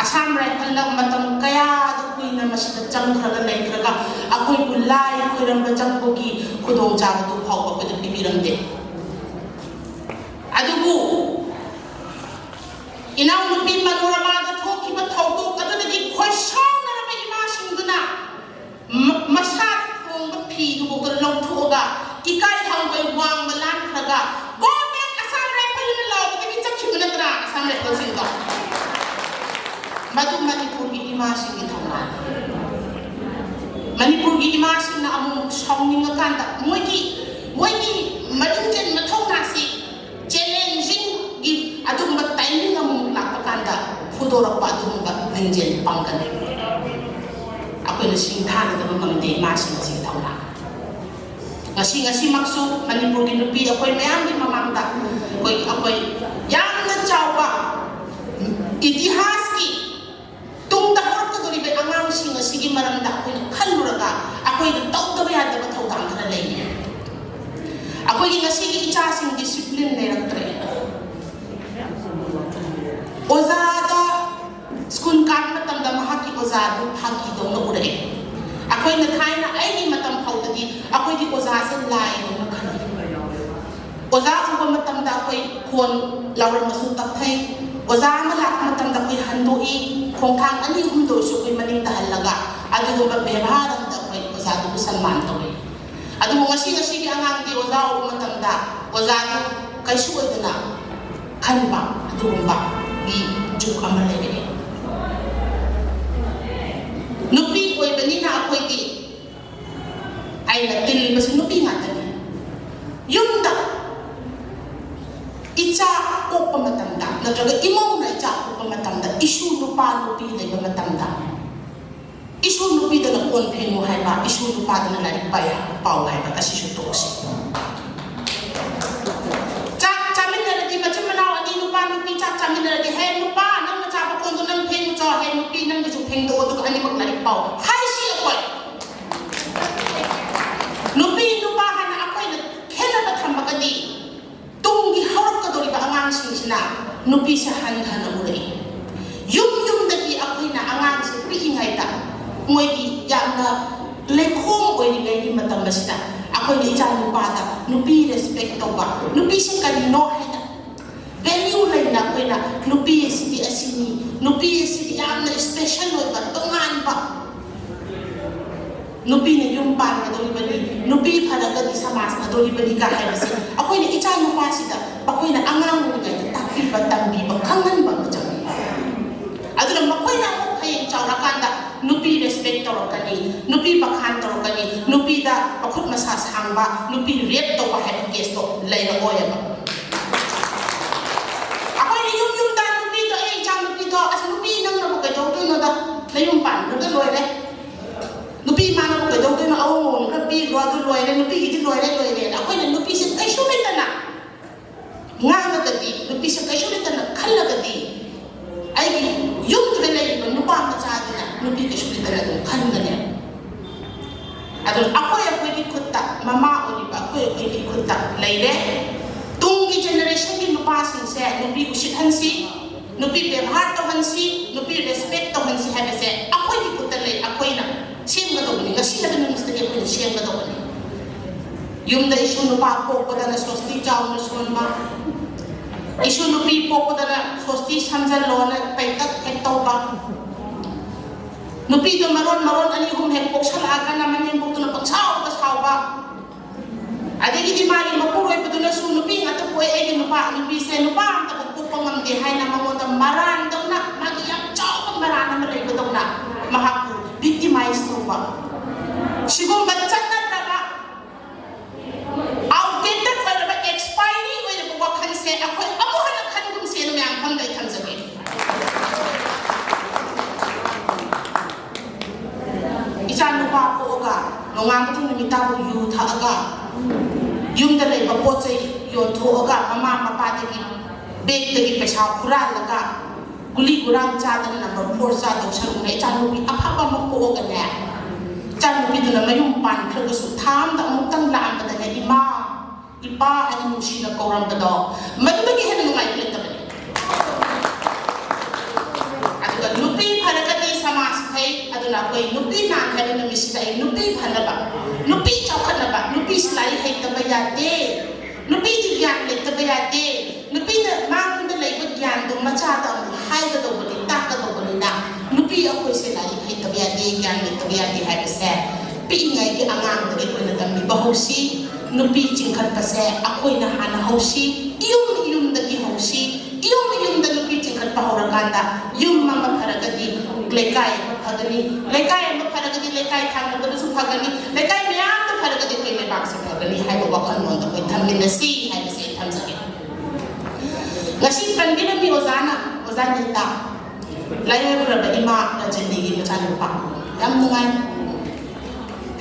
ꯑꯁꯥꯝ ꯔꯥꯏꯐꯜꯅ ꯃꯇꯝ ꯀꯌꯥꯗ ꯀꯨꯏꯅ ꯃꯁꯤꯗ ꯆꯪꯈ꯭ꯔꯒ ꯂꯩꯈ꯭ꯔꯒ ꯑꯩꯈꯣꯏꯕꯨ ꯂꯥꯏ ꯈꯣꯏꯔꯝꯕ ꯆꯪꯕꯒꯤ ꯈꯨꯗꯣꯡꯆꯥꯕꯗꯨ ꯐꯥꯎꯕ ꯑꯩꯈꯣꯏꯗ ꯄꯤꯕꯤꯔꯝꯗꯦ꯫ ꯑꯗꯨꯕꯨ ꯑꯗꯨ ꯃꯅꯤꯄꯨꯔꯒꯤ ꯏꯃꯥꯁꯤꯡꯒꯤ ꯊꯧꯅꯥꯅꯤ꯫ ꯃꯅꯤꯄꯨꯔꯒꯤ ꯏꯃꯥꯁꯤꯡꯅ ꯑꯃꯨꯛ ꯁꯥꯎꯅꯤꯡꯉꯀꯥꯟꯗ ꯃꯣꯏꯒꯤ ꯃꯣꯏꯒꯤ ꯃꯔꯤꯡꯖꯦꯜ ꯃꯊꯧꯅꯥꯁꯤ ꯆꯦꯂꯦꯟꯖꯤꯡꯒꯤ ꯑꯗꯨꯒꯨꯝꯕ ꯇꯥꯏꯃꯤꯡ ꯑꯃꯃꯨꯛ ꯂꯥꯛꯄ ꯀꯥꯟꯗ ꯐꯨꯗꯣꯔꯛꯄ ꯑꯗꯨꯒꯨꯝꯕ ꯂꯤꯡꯖꯦꯜ ꯄꯥꯡꯒꯜ ꯑꯩꯈꯣꯏꯅ ꯁꯤꯡꯊꯥꯅꯗꯕ ꯉꯝꯗꯦ ꯏꯃꯥꯁꯤꯡ ꯑꯁꯤꯒꯤ ꯊꯧꯅꯥ꯫ ꯉꯁꯤ ꯉꯁꯤꯃꯛꯁꯨ ꯃꯅꯤꯄꯨꯔꯒꯤ ꯅꯨꯄꯤ ꯑꯩꯈꯣꯏ ꯃꯌꯥꯝꯒꯤ ꯃꯃꯥꯡꯗ ꯑꯩꯈꯣꯏ ꯑꯩꯈꯣꯏ ꯌꯥꯝꯅ ꯆꯥꯎꯕ ꯏꯇꯤꯍꯥꯁꯀꯤ ꯇꯨꯡꯗ ꯍꯧꯔꯛꯀꯗꯧꯔꯤꯕ ꯑꯉꯥꯡꯁꯤꯡ ꯑꯁꯤꯒꯤ ꯃꯔꯝꯗ ꯑꯩꯈꯣꯏꯅ ꯈꯜꯂꯨꯔꯒ ꯑꯩꯈꯣꯏꯅ ꯇꯧꯗꯕ ꯌꯥꯗꯕ ꯊꯧꯗꯥꯡ ꯈꯔ ꯂꯩꯔꯤ꯫ ꯑꯩꯈꯣꯏꯒꯤ ꯉꯁꯤꯒꯤ ꯏꯆꯥꯁꯤꯡ ꯗꯤꯁꯤꯄ꯭ꯂꯤꯟ ꯂꯩꯔꯛꯇ꯭ꯔꯦ꯫ ꯑꯣꯖꯥꯗ ꯁ꯭ꯀꯨꯜ ꯀꯥꯕ ꯃꯇꯝꯗ ꯃꯍꯥꯛꯀꯤ ꯑꯣꯖꯥꯗꯨ ꯐꯥꯒꯤꯗꯧꯅ ꯎꯔꯛꯑꯦ꯫ ꯑꯩꯈꯣꯏꯅ ꯊꯥꯏꯅ ꯑꯩꯒꯤ ꯃꯇꯝ ꯐꯥꯎꯗꯗꯤ ꯑꯩꯈꯣꯏꯒꯤ ꯑꯣꯖꯥꯁꯦ ꯂꯥꯏꯗꯧꯅ ꯈꯜꯂꯤ꯫ ꯑꯣꯖꯥ ꯎꯕ ꯃꯇꯝꯗ ꯑꯩꯈꯣꯏ ꯈꯣꯟ ꯂꯥꯎꯔꯝꯕꯁꯨ ꯇꯞꯊꯩ꯫ ꯑꯣꯖꯥ ꯑꯃ ꯂꯥꯛꯄ ꯃꯇꯝꯗ ꯑꯩꯈꯣꯏ ꯍꯟꯗꯣꯛꯏ, ꯈꯣꯡꯊꯥꯡ ꯑꯅꯤ ꯑꯍꯨꯝꯗ ꯑꯣꯏꯔꯁꯨ ꯑꯩꯈꯣꯏ ꯃꯅꯤꯡ ꯇꯥꯍꯜꯂꯒ ꯑꯗꯨꯒꯨꯝꯕ ꯕꯦꯕꯥꯔ ꯑꯃꯗ ꯑꯩꯈꯣꯏ ꯑꯣꯖꯥꯗꯨꯕꯨ ꯁꯟꯃꯥꯟ ꯇꯧꯏ꯫ ꯑꯗꯨꯕꯨ ꯉꯁꯤ ꯉꯁꯤꯒꯤ ꯑꯉꯥꯡꯗꯤ ꯑꯣꯖꯥ ꯎꯕ ꯃꯇꯝꯗ ꯑꯣꯖꯥꯗꯨ ꯀꯩꯁꯨ ꯑꯣꯏꯗꯅ ꯈꯟꯕ ꯑꯗꯨꯒꯨꯝꯕꯒꯤ ꯖꯨꯛ ꯑꯃ ꯂꯩꯔꯛꯑꯦ꯫ ꯅꯨꯄꯤ ꯑꯣꯏꯕꯅꯤꯅ ꯑꯩꯈꯣꯏꯗꯤ ꯑꯩꯅ ꯇꯤꯜꯂꯤꯕꯁꯤ ꯅꯨꯄꯤ ꯉꯥꯛꯇꯅꯤ꯫ ꯌꯨꯝꯗ ꯏꯆꯥ ꯄꯣꯛꯄ ꯃꯇꯝꯗ ꯅꯠꯇ꯭ꯔꯒ ꯏꯃꯧꯅ ꯏꯆꯥ ꯄꯣꯛꯄ ꯃꯇꯝꯗ ꯏꯁꯨ ꯅꯨꯄꯥ ꯅꯨꯄꯤ ꯂꯩꯕ ꯃꯇꯝꯗ ꯏꯁꯨ ꯅꯨꯄꯤꯗꯅ ꯀꯣꯟ ꯐꯦꯡꯉꯨ ꯍꯥꯏꯕ, ꯏꯁꯨ ꯅꯨꯄꯥꯗꯅ ꯂꯥꯏꯔꯤꯛ ꯄꯥꯏ-, ꯄꯥꯎ ꯍꯥꯏꯕ ꯑꯁꯤꯁꯨ ꯇꯣꯛꯁꯤ꯫ ꯆꯥꯛ ꯆꯥꯃꯤꯟꯅꯔꯗꯤ ꯃꯆꯤꯟ ꯃꯅꯥꯎ ꯑꯅꯤ ꯅꯨꯄꯥ ꯅꯨꯄꯤ ꯆꯥꯛ ꯆꯥꯃꯤꯟꯅꯔꯗꯤ, "ꯍꯦ ꯅꯨꯄꯥ, ꯅꯪ ꯅꯆꯥ ꯃꯀꯣꯟꯗꯣ ꯅꯪ ꯐꯦꯡꯉꯨ ꯆꯣ, ꯍꯦ ꯅꯨꯄꯤ ꯅꯪꯒꯤꯁꯨ ꯐꯦꯡꯗꯣꯛꯑꯣ ꯑꯗꯨꯒ ꯑꯅꯤꯃꯛ ꯂꯥꯏꯔꯤꯛ ꯄꯥꯎ" ꯍꯥꯏꯁꯤ ꯑꯩꯈꯣꯏ꯫ ꯅꯨꯄꯤ ꯅꯨꯄꯥ ꯍꯥꯏꯅ ꯑꯩꯈꯣꯏꯅ ꯈꯦꯠꯅꯕ ꯊꯝꯃꯒꯗꯤ ꯇꯨꯡꯒꯤ ꯍꯧꯔꯛꯀꯗꯧꯔꯤꯕ ꯑꯉꯥꯡꯁꯤꯡꯁꯤꯅ ꯅꯨꯄꯤꯁꯦ ꯍꯟꯊꯅ ꯎꯔꯛꯏ꯫ ꯌꯨꯝ ꯌꯨꯝꯗꯒꯤ ꯑꯩꯈꯣꯏꯅ ꯑꯉꯥꯡꯁꯦ ꯄꯤꯛꯏꯉꯩꯗ ꯃꯣꯏꯒꯤ ꯌꯥꯝꯅ ꯂꯩꯈꯣꯝ ꯑꯣꯏꯔꯤꯉꯩꯒꯤ ꯃꯇꯝ ꯑꯁꯤꯗ ꯑꯩꯈꯣꯏꯅ ꯏꯆꯥ ꯅꯨꯄꯥꯗ ꯅꯨꯄꯤ ꯔꯦꯁꯄꯦꯛ ꯇꯧꯕ, ꯅꯨꯄꯤꯁꯦ ꯀꯔꯤꯅꯣ ꯍꯥꯏꯅ ꯚꯦꯂ꯭ꯌꯨ ꯂꯩꯅ ꯑꯩꯈꯣꯏꯅ ꯅꯨꯄꯤ ꯑꯁꯤꯗꯤ ꯑꯁꯤꯅꯤ, ꯅꯨꯄꯤ ꯑꯁꯤꯗꯤ ꯌꯥꯝꯅ ꯏꯁꯄꯦꯁꯦꯜ ꯑꯣꯏꯕ, ꯇꯣꯉꯥꯟꯕ, ꯅꯨꯄꯤꯅ ꯌꯨꯝ ꯄꯥꯟꯒꯗꯧꯔꯤꯕꯅꯤ, ꯅꯨꯄꯤ ꯐꯔꯒꯗꯤ ꯁꯃꯥꯖ ꯐꯗꯧꯔꯤꯕꯅꯤ ꯀ ꯍꯥꯏꯕꯁꯦ ꯑꯩꯈꯣꯏꯅ ꯏꯆꯥ ꯅꯨꯄꯥꯁꯤꯗ ꯑꯩꯈꯣꯏꯅ ꯑꯉꯥꯡ ꯑꯣꯏꯔꯤꯉꯩꯗ ꯇꯥꯛꯄꯤꯕ, ꯇꯝꯕꯤꯕ, ꯈꯪꯍꯟꯕ ꯑꯃ ꯆꯪꯉꯤ꯫ ꯑꯗꯨꯅ ꯃꯈꯣꯏꯅ ꯑꯃꯨꯛ ꯍꯌꯦꯡ ꯆꯥꯎꯔꯀꯥꯟꯗ ꯅꯨꯄꯤ ꯔꯦꯁꯄꯦꯛ ꯇꯧꯔꯛꯀꯅꯤ, ꯅꯨꯄꯤ ꯕꯈꯥꯟ ꯇꯧꯔꯛꯀꯅꯤ, ꯅꯨꯄꯤꯗ ꯃꯈꯨꯠ ꯃꯁꯥ ꯁꯥꯡꯕ, ꯅꯨꯄꯤ ꯔꯦꯞ ꯇꯧꯕ ꯍꯥꯏꯕ ꯀꯦꯁꯇꯣ ꯂꯩꯔꯛꯑꯣꯏꯕ꯫ ꯑꯩꯈꯣꯏꯅ ꯌꯨꯝ ꯌꯨꯝꯗ ꯅꯨꯄꯤꯗꯣ, "ꯑꯦ, ꯏꯆꯥ ꯅꯨꯄꯤꯗꯣ, ꯑꯁ, ꯅꯨꯄꯤ ꯅꯪꯅꯕꯨ ꯀꯩꯗꯧꯗꯣꯏꯅꯣꯗ, ꯅꯌꯨꯝ ꯄꯥꯟꯈ꯭ꯔꯒ ꯂꯣꯏꯔꯦ, ꯅꯨꯄꯤ ꯃꯥꯅꯕꯨ ꯀꯩꯗꯧꯗꯣꯏꯅꯣ, ꯑꯋꯣ ꯃꯣꯟ ꯈꯔ ꯄꯤꯈ꯭ꯔꯣ, ꯑꯗꯨ ꯂꯣꯏꯔꯦ, ꯅꯨꯄꯤꯒꯤꯗꯤ ꯂꯣꯏꯔꯦ, ꯂꯣꯏꯔꯦꯅ" ꯑꯩꯈꯣꯏꯅ ꯅꯨꯄꯤꯁꯦ ꯀꯩꯁꯨ ꯂꯩꯇꯅ ꯉꯥꯡꯉꯒꯗꯤ, ꯅꯨꯄꯤꯁꯦ ꯀꯩꯁꯨ ꯂꯩꯇꯅ ꯈꯜꯂꯒꯗꯤ, ꯑꯩꯒꯤ ꯌꯨꯝꯗꯨꯗ ꯂꯩꯔꯤꯕ ꯅꯨꯄꯥ ꯃꯆꯥꯗꯨꯅ ꯅꯨꯄꯤ ꯀꯩꯁꯨ ꯂꯩꯇꯅ ꯑꯗꯨꯝ ꯈꯟꯒꯅꯦ꯫ ꯑꯗꯨꯅ ꯑꯩꯈꯣꯏ ꯑꯩꯈꯣꯏꯒꯤ ꯈꯨꯠꯇ, ꯃꯃꯥ ꯑꯣꯏꯔꯤꯕ ꯑꯩꯈꯣꯏ ꯑꯩꯈꯣꯏꯒꯤ ꯈꯨꯠꯇ ꯂꯩꯔꯦ꯫ ꯇꯨꯡꯒꯤ ꯖꯦꯅꯦꯔꯦꯁꯟꯒꯤ ꯅꯨꯄꯥꯁꯤꯡꯁꯦ ꯅꯨꯄꯤ ꯎꯁꯤꯠꯍꯟꯁꯤ, ꯅꯨꯄꯤ ꯕꯦꯕꯥꯔ ꯇꯧꯍꯟꯁꯤ, ꯅꯨꯄꯤ ꯔꯦꯁꯄꯦꯛ ꯇꯧꯍꯟꯁꯤ ꯍꯥꯏꯕꯁꯦ ꯑꯩꯈꯣꯏꯒꯤ ꯈꯨꯠꯇ ꯂꯩ, ꯑꯩꯈꯣꯏꯅ ꯁꯦꯝꯒꯗꯧꯕꯅꯤ꯫ ꯉꯁꯤ ꯍꯥꯏꯕ ꯅꯨꯃꯤꯠꯁꯤꯗꯒꯤ ꯑꯩꯈꯣꯏꯅ ꯁꯦꯝꯒꯗꯧꯕꯅꯤ꯫ ꯌꯨꯝꯗ ꯏꯁꯨ ꯅꯨꯄꯥ ꯄꯣꯛꯄꯗꯅ ꯁꯣꯁꯇꯤ ꯆꯥꯎꯅ ꯁꯣꯟꯕ, ꯏꯁꯨ ꯅꯨꯄꯤ ꯄꯣꯛꯄꯗꯅ ꯁꯣꯁꯇꯤ ꯁꯝꯖꯜꯂꯣꯅ ꯄꯩꯇꯛ ꯍꯦꯛ ꯇꯧꯕ, ꯅꯨꯄꯤꯗꯣ ꯃꯔꯣꯟ ꯃꯔꯣꯟ ꯑꯅꯤ ꯑꯍꯨꯝ ꯍꯦꯛ ꯄꯣꯛꯁꯜꯂꯛꯑꯒꯅ ꯃꯅꯦꯝꯕꯣꯛꯇꯨꯅ ꯄꯪꯁꯥꯎꯗ ꯁꯥꯎꯕ, ꯑꯗꯒꯤꯗꯤ ꯃꯥꯒꯤ ꯃꯄꯨꯔꯣꯏꯕꯗꯨꯅꯁꯨ ꯅꯨꯄꯤ ꯉꯥꯛꯇ ꯄꯣꯛꯑꯦ, ꯑꯩꯒꯤ ꯅꯨꯄꯥ, ꯅꯨꯄꯤꯁꯦ ꯅꯨꯄꯥ ꯑꯝꯇꯕꯨ ꯄꯣꯛꯄ ꯉꯝꯗꯦ ꯍꯥꯏꯅ ꯃꯉꯣꯟꯗ ꯃꯔꯥꯟꯗꯧꯅ, ꯃꯥꯒꯤ ꯌꯥꯝ ꯆꯥꯎꯕ ꯃꯔꯥꯟ ꯑꯃ ꯂꯩꯕꯗꯧꯅ ꯃꯍꯥꯛꯄꯨ ꯚꯤꯛꯇꯤꯃꯥꯏꯖ ꯇꯧꯕ, ꯁꯤꯒꯨꯝꯕ ꯆꯠꯅꯗ꯭ꯔꯕ, ꯑꯥꯎꯠꯗꯦꯇꯦꯠ ꯑꯣꯏꯔꯕ, ꯑꯦꯛꯁꯄꯥꯏꯔꯤ ꯑꯣꯏꯔꯕ ꯋꯥꯈꯜꯁꯦ ꯑꯩꯈꯣꯏ ꯑꯃꯨꯛ ꯍꯟꯅ ꯈꯟꯒꯨꯝꯁꯦꯅ ꯃꯌꯥꯝ ꯃꯐꯝꯗ ꯑꯩ ꯊꯝꯖꯒꯦ꯫ ꯏꯆꯥ ꯅꯨꯄꯥ ꯄꯣꯛꯑꯒ ꯅꯣꯡꯉꯥꯟꯕꯗꯒꯤ ꯅꯨꯃꯤꯠ ꯇꯥꯕꯨ ꯌꯨ ꯊꯛꯑꯒ, ꯌꯨꯝꯗ ꯂꯩꯕ ꯄꯣꯠ ꯆꯩ ꯌꯣꯟꯊꯣꯛꯑꯒ, ꯃꯃꯥ ꯃꯄꯥꯗꯒꯤ ꯕꯦꯛꯇꯒꯤ ꯄꯩꯁꯥ ꯍꯨꯔꯥꯜꯂꯒ, ꯒꯨꯂꯤ ꯒꯨꯔꯥꯡ ꯆꯥꯗꯅ ꯅꯝꯕꯔ ꯐꯣꯔ ꯆꯥꯗꯧ ꯁꯔꯨꯛꯅꯦ, ꯏꯆꯥꯅꯨꯄꯤ ꯑꯐꯕ ꯑꯃ ꯄꯣꯛꯑꯒꯅꯦ, ꯏꯆꯥꯅꯨꯄꯤꯗꯨꯅ ꯃꯌꯨꯝ ꯄꯥꯟꯈ꯭ꯔꯒꯁꯨ ꯊꯥ ꯑꯃꯗ ꯑꯃꯨꯛꯇꯪ ꯂꯥꯛꯑꯝꯕꯗꯅꯦ, "ꯏꯃꯥ, ꯏꯄꯥ" ꯍꯥꯏꯅ ꯅꯨꯡꯁꯤꯅ ꯀꯧꯔꯝꯕꯗꯣ, ꯃꯗꯨꯗꯒꯤ ꯍꯦꯟꯅ ꯅꯨꯡꯉꯥꯏꯕ ꯂꯩꯇꯕꯅꯦ꯫ ꯑꯗꯨꯒ ꯅꯨꯄꯤ ꯐꯔꯒꯗꯤ ꯁꯃꯥꯖ ꯐꯩ꯫ ꯑꯗꯨꯅ ꯑꯩꯈꯣꯏ ꯅꯨꯄꯤ ꯅꯥꯟ ꯍꯥꯏꯕ ꯅꯨꯃꯤꯠꯁꯤꯗ ꯑꯩ ꯅꯨꯄꯤ ꯐꯅꯕ, ꯅꯨꯄꯤ ꯆꯥꯎꯈꯠꯅꯕ, ꯅꯨꯄꯤꯁꯤ ꯂꯥꯏꯔꯤꯛ ꯍꯩꯇꯕ ꯌꯥꯗꯦ, ꯅꯨꯄꯤꯗꯤ ꯒ꯭ꯌꯥꯟ ꯂꯩꯇꯕ ꯌꯥꯗꯦ, ꯅꯨꯄꯤꯅ ꯃꯥꯉꯣꯟꯗ ꯂꯩꯕ ꯒ꯭ꯌꯥꯟꯗꯣ ꯃꯆꯥꯗ ꯑꯃꯨꯛ ꯍꯥꯏꯒꯗꯧꯕꯅꯤ, ꯇꯥꯛꯀꯗꯧꯕꯅꯤꯅ, ꯅꯨꯄꯤ ꯑꯩꯈꯣꯏꯁꯦ ꯂꯥꯏꯔꯤꯛ ꯍꯩꯇꯕ ꯌꯥꯗꯦ, ꯒ꯭ꯌꯥꯟ ꯂꯩꯇꯕ ꯌꯥꯗꯦ ꯍꯥꯏꯕꯁꯦ ꯄꯤꯛꯏꯉꯩꯒꯤ ꯑꯉꯥꯡꯗꯒꯤ ꯑꯩꯈꯣꯏꯅ ꯇꯝꯕꯤꯕ ꯍꯧꯁꯤ꯫ ꯅꯨꯄꯤ ꯆꯤꯡꯈꯠꯄꯁꯦ ꯑꯩꯈꯣꯏꯅ ꯍꯥꯟꯅ ꯍꯧꯁꯤ, ꯏꯌꯨꯝ ꯏꯌꯨꯝꯗꯒꯤ ꯍꯧꯁꯤ꯫ ꯏꯌꯨꯝ ꯏꯌꯨꯝꯗ ꯅꯨꯄꯤ ꯆꯤꯡꯈꯠꯄ ꯍꯧꯔꯒ ꯀꯥꯟꯗ ꯌꯨꯝ ꯑꯃ ꯐꯔꯒꯗꯤ ꯂꯩꯀꯥꯏ ꯑꯃ ꯐꯒꯅꯤ, ꯂꯩꯀꯥꯏ ꯑꯃ ꯐꯔꯒꯗꯤ ꯂꯩꯀꯥꯏ ꯊꯪꯅꯕꯗꯨꯁꯨ ꯐꯒꯅꯤ, ꯂꯩꯀꯥꯏ ꯃꯌꯥꯝꯗ ꯐꯔꯒꯗꯤ ꯑꯩꯈꯣꯏ ꯂꯩꯕꯥꯛꯁꯦ ꯐꯒꯅꯤ ꯍꯥꯏꯕ ꯋꯥꯈꯜꯂꯣꯟꯗ ꯑꯩꯈꯣꯏ ꯊꯝꯃꯤꯟꯅꯁꯤ ꯍꯥꯏꯕꯁꯦ ꯑꯩ ꯊꯝꯖꯒꯦ꯫ ꯉꯁꯤ ꯄꯟꯕꯤꯔꯝꯃꯤ ꯑꯣꯖꯥꯅ, ꯑꯣꯖꯥ ꯅꯤꯇꯥ, ꯂꯥꯏꯑꯣꯏꯈ꯭ꯔꯕ ꯏꯃꯥ ꯔꯟꯖꯅꯤꯒꯤ ꯃꯆꯥꯅꯨꯄꯥ꯫ ꯌꯥꯝ ꯅꯨꯡꯉꯥꯏ꯫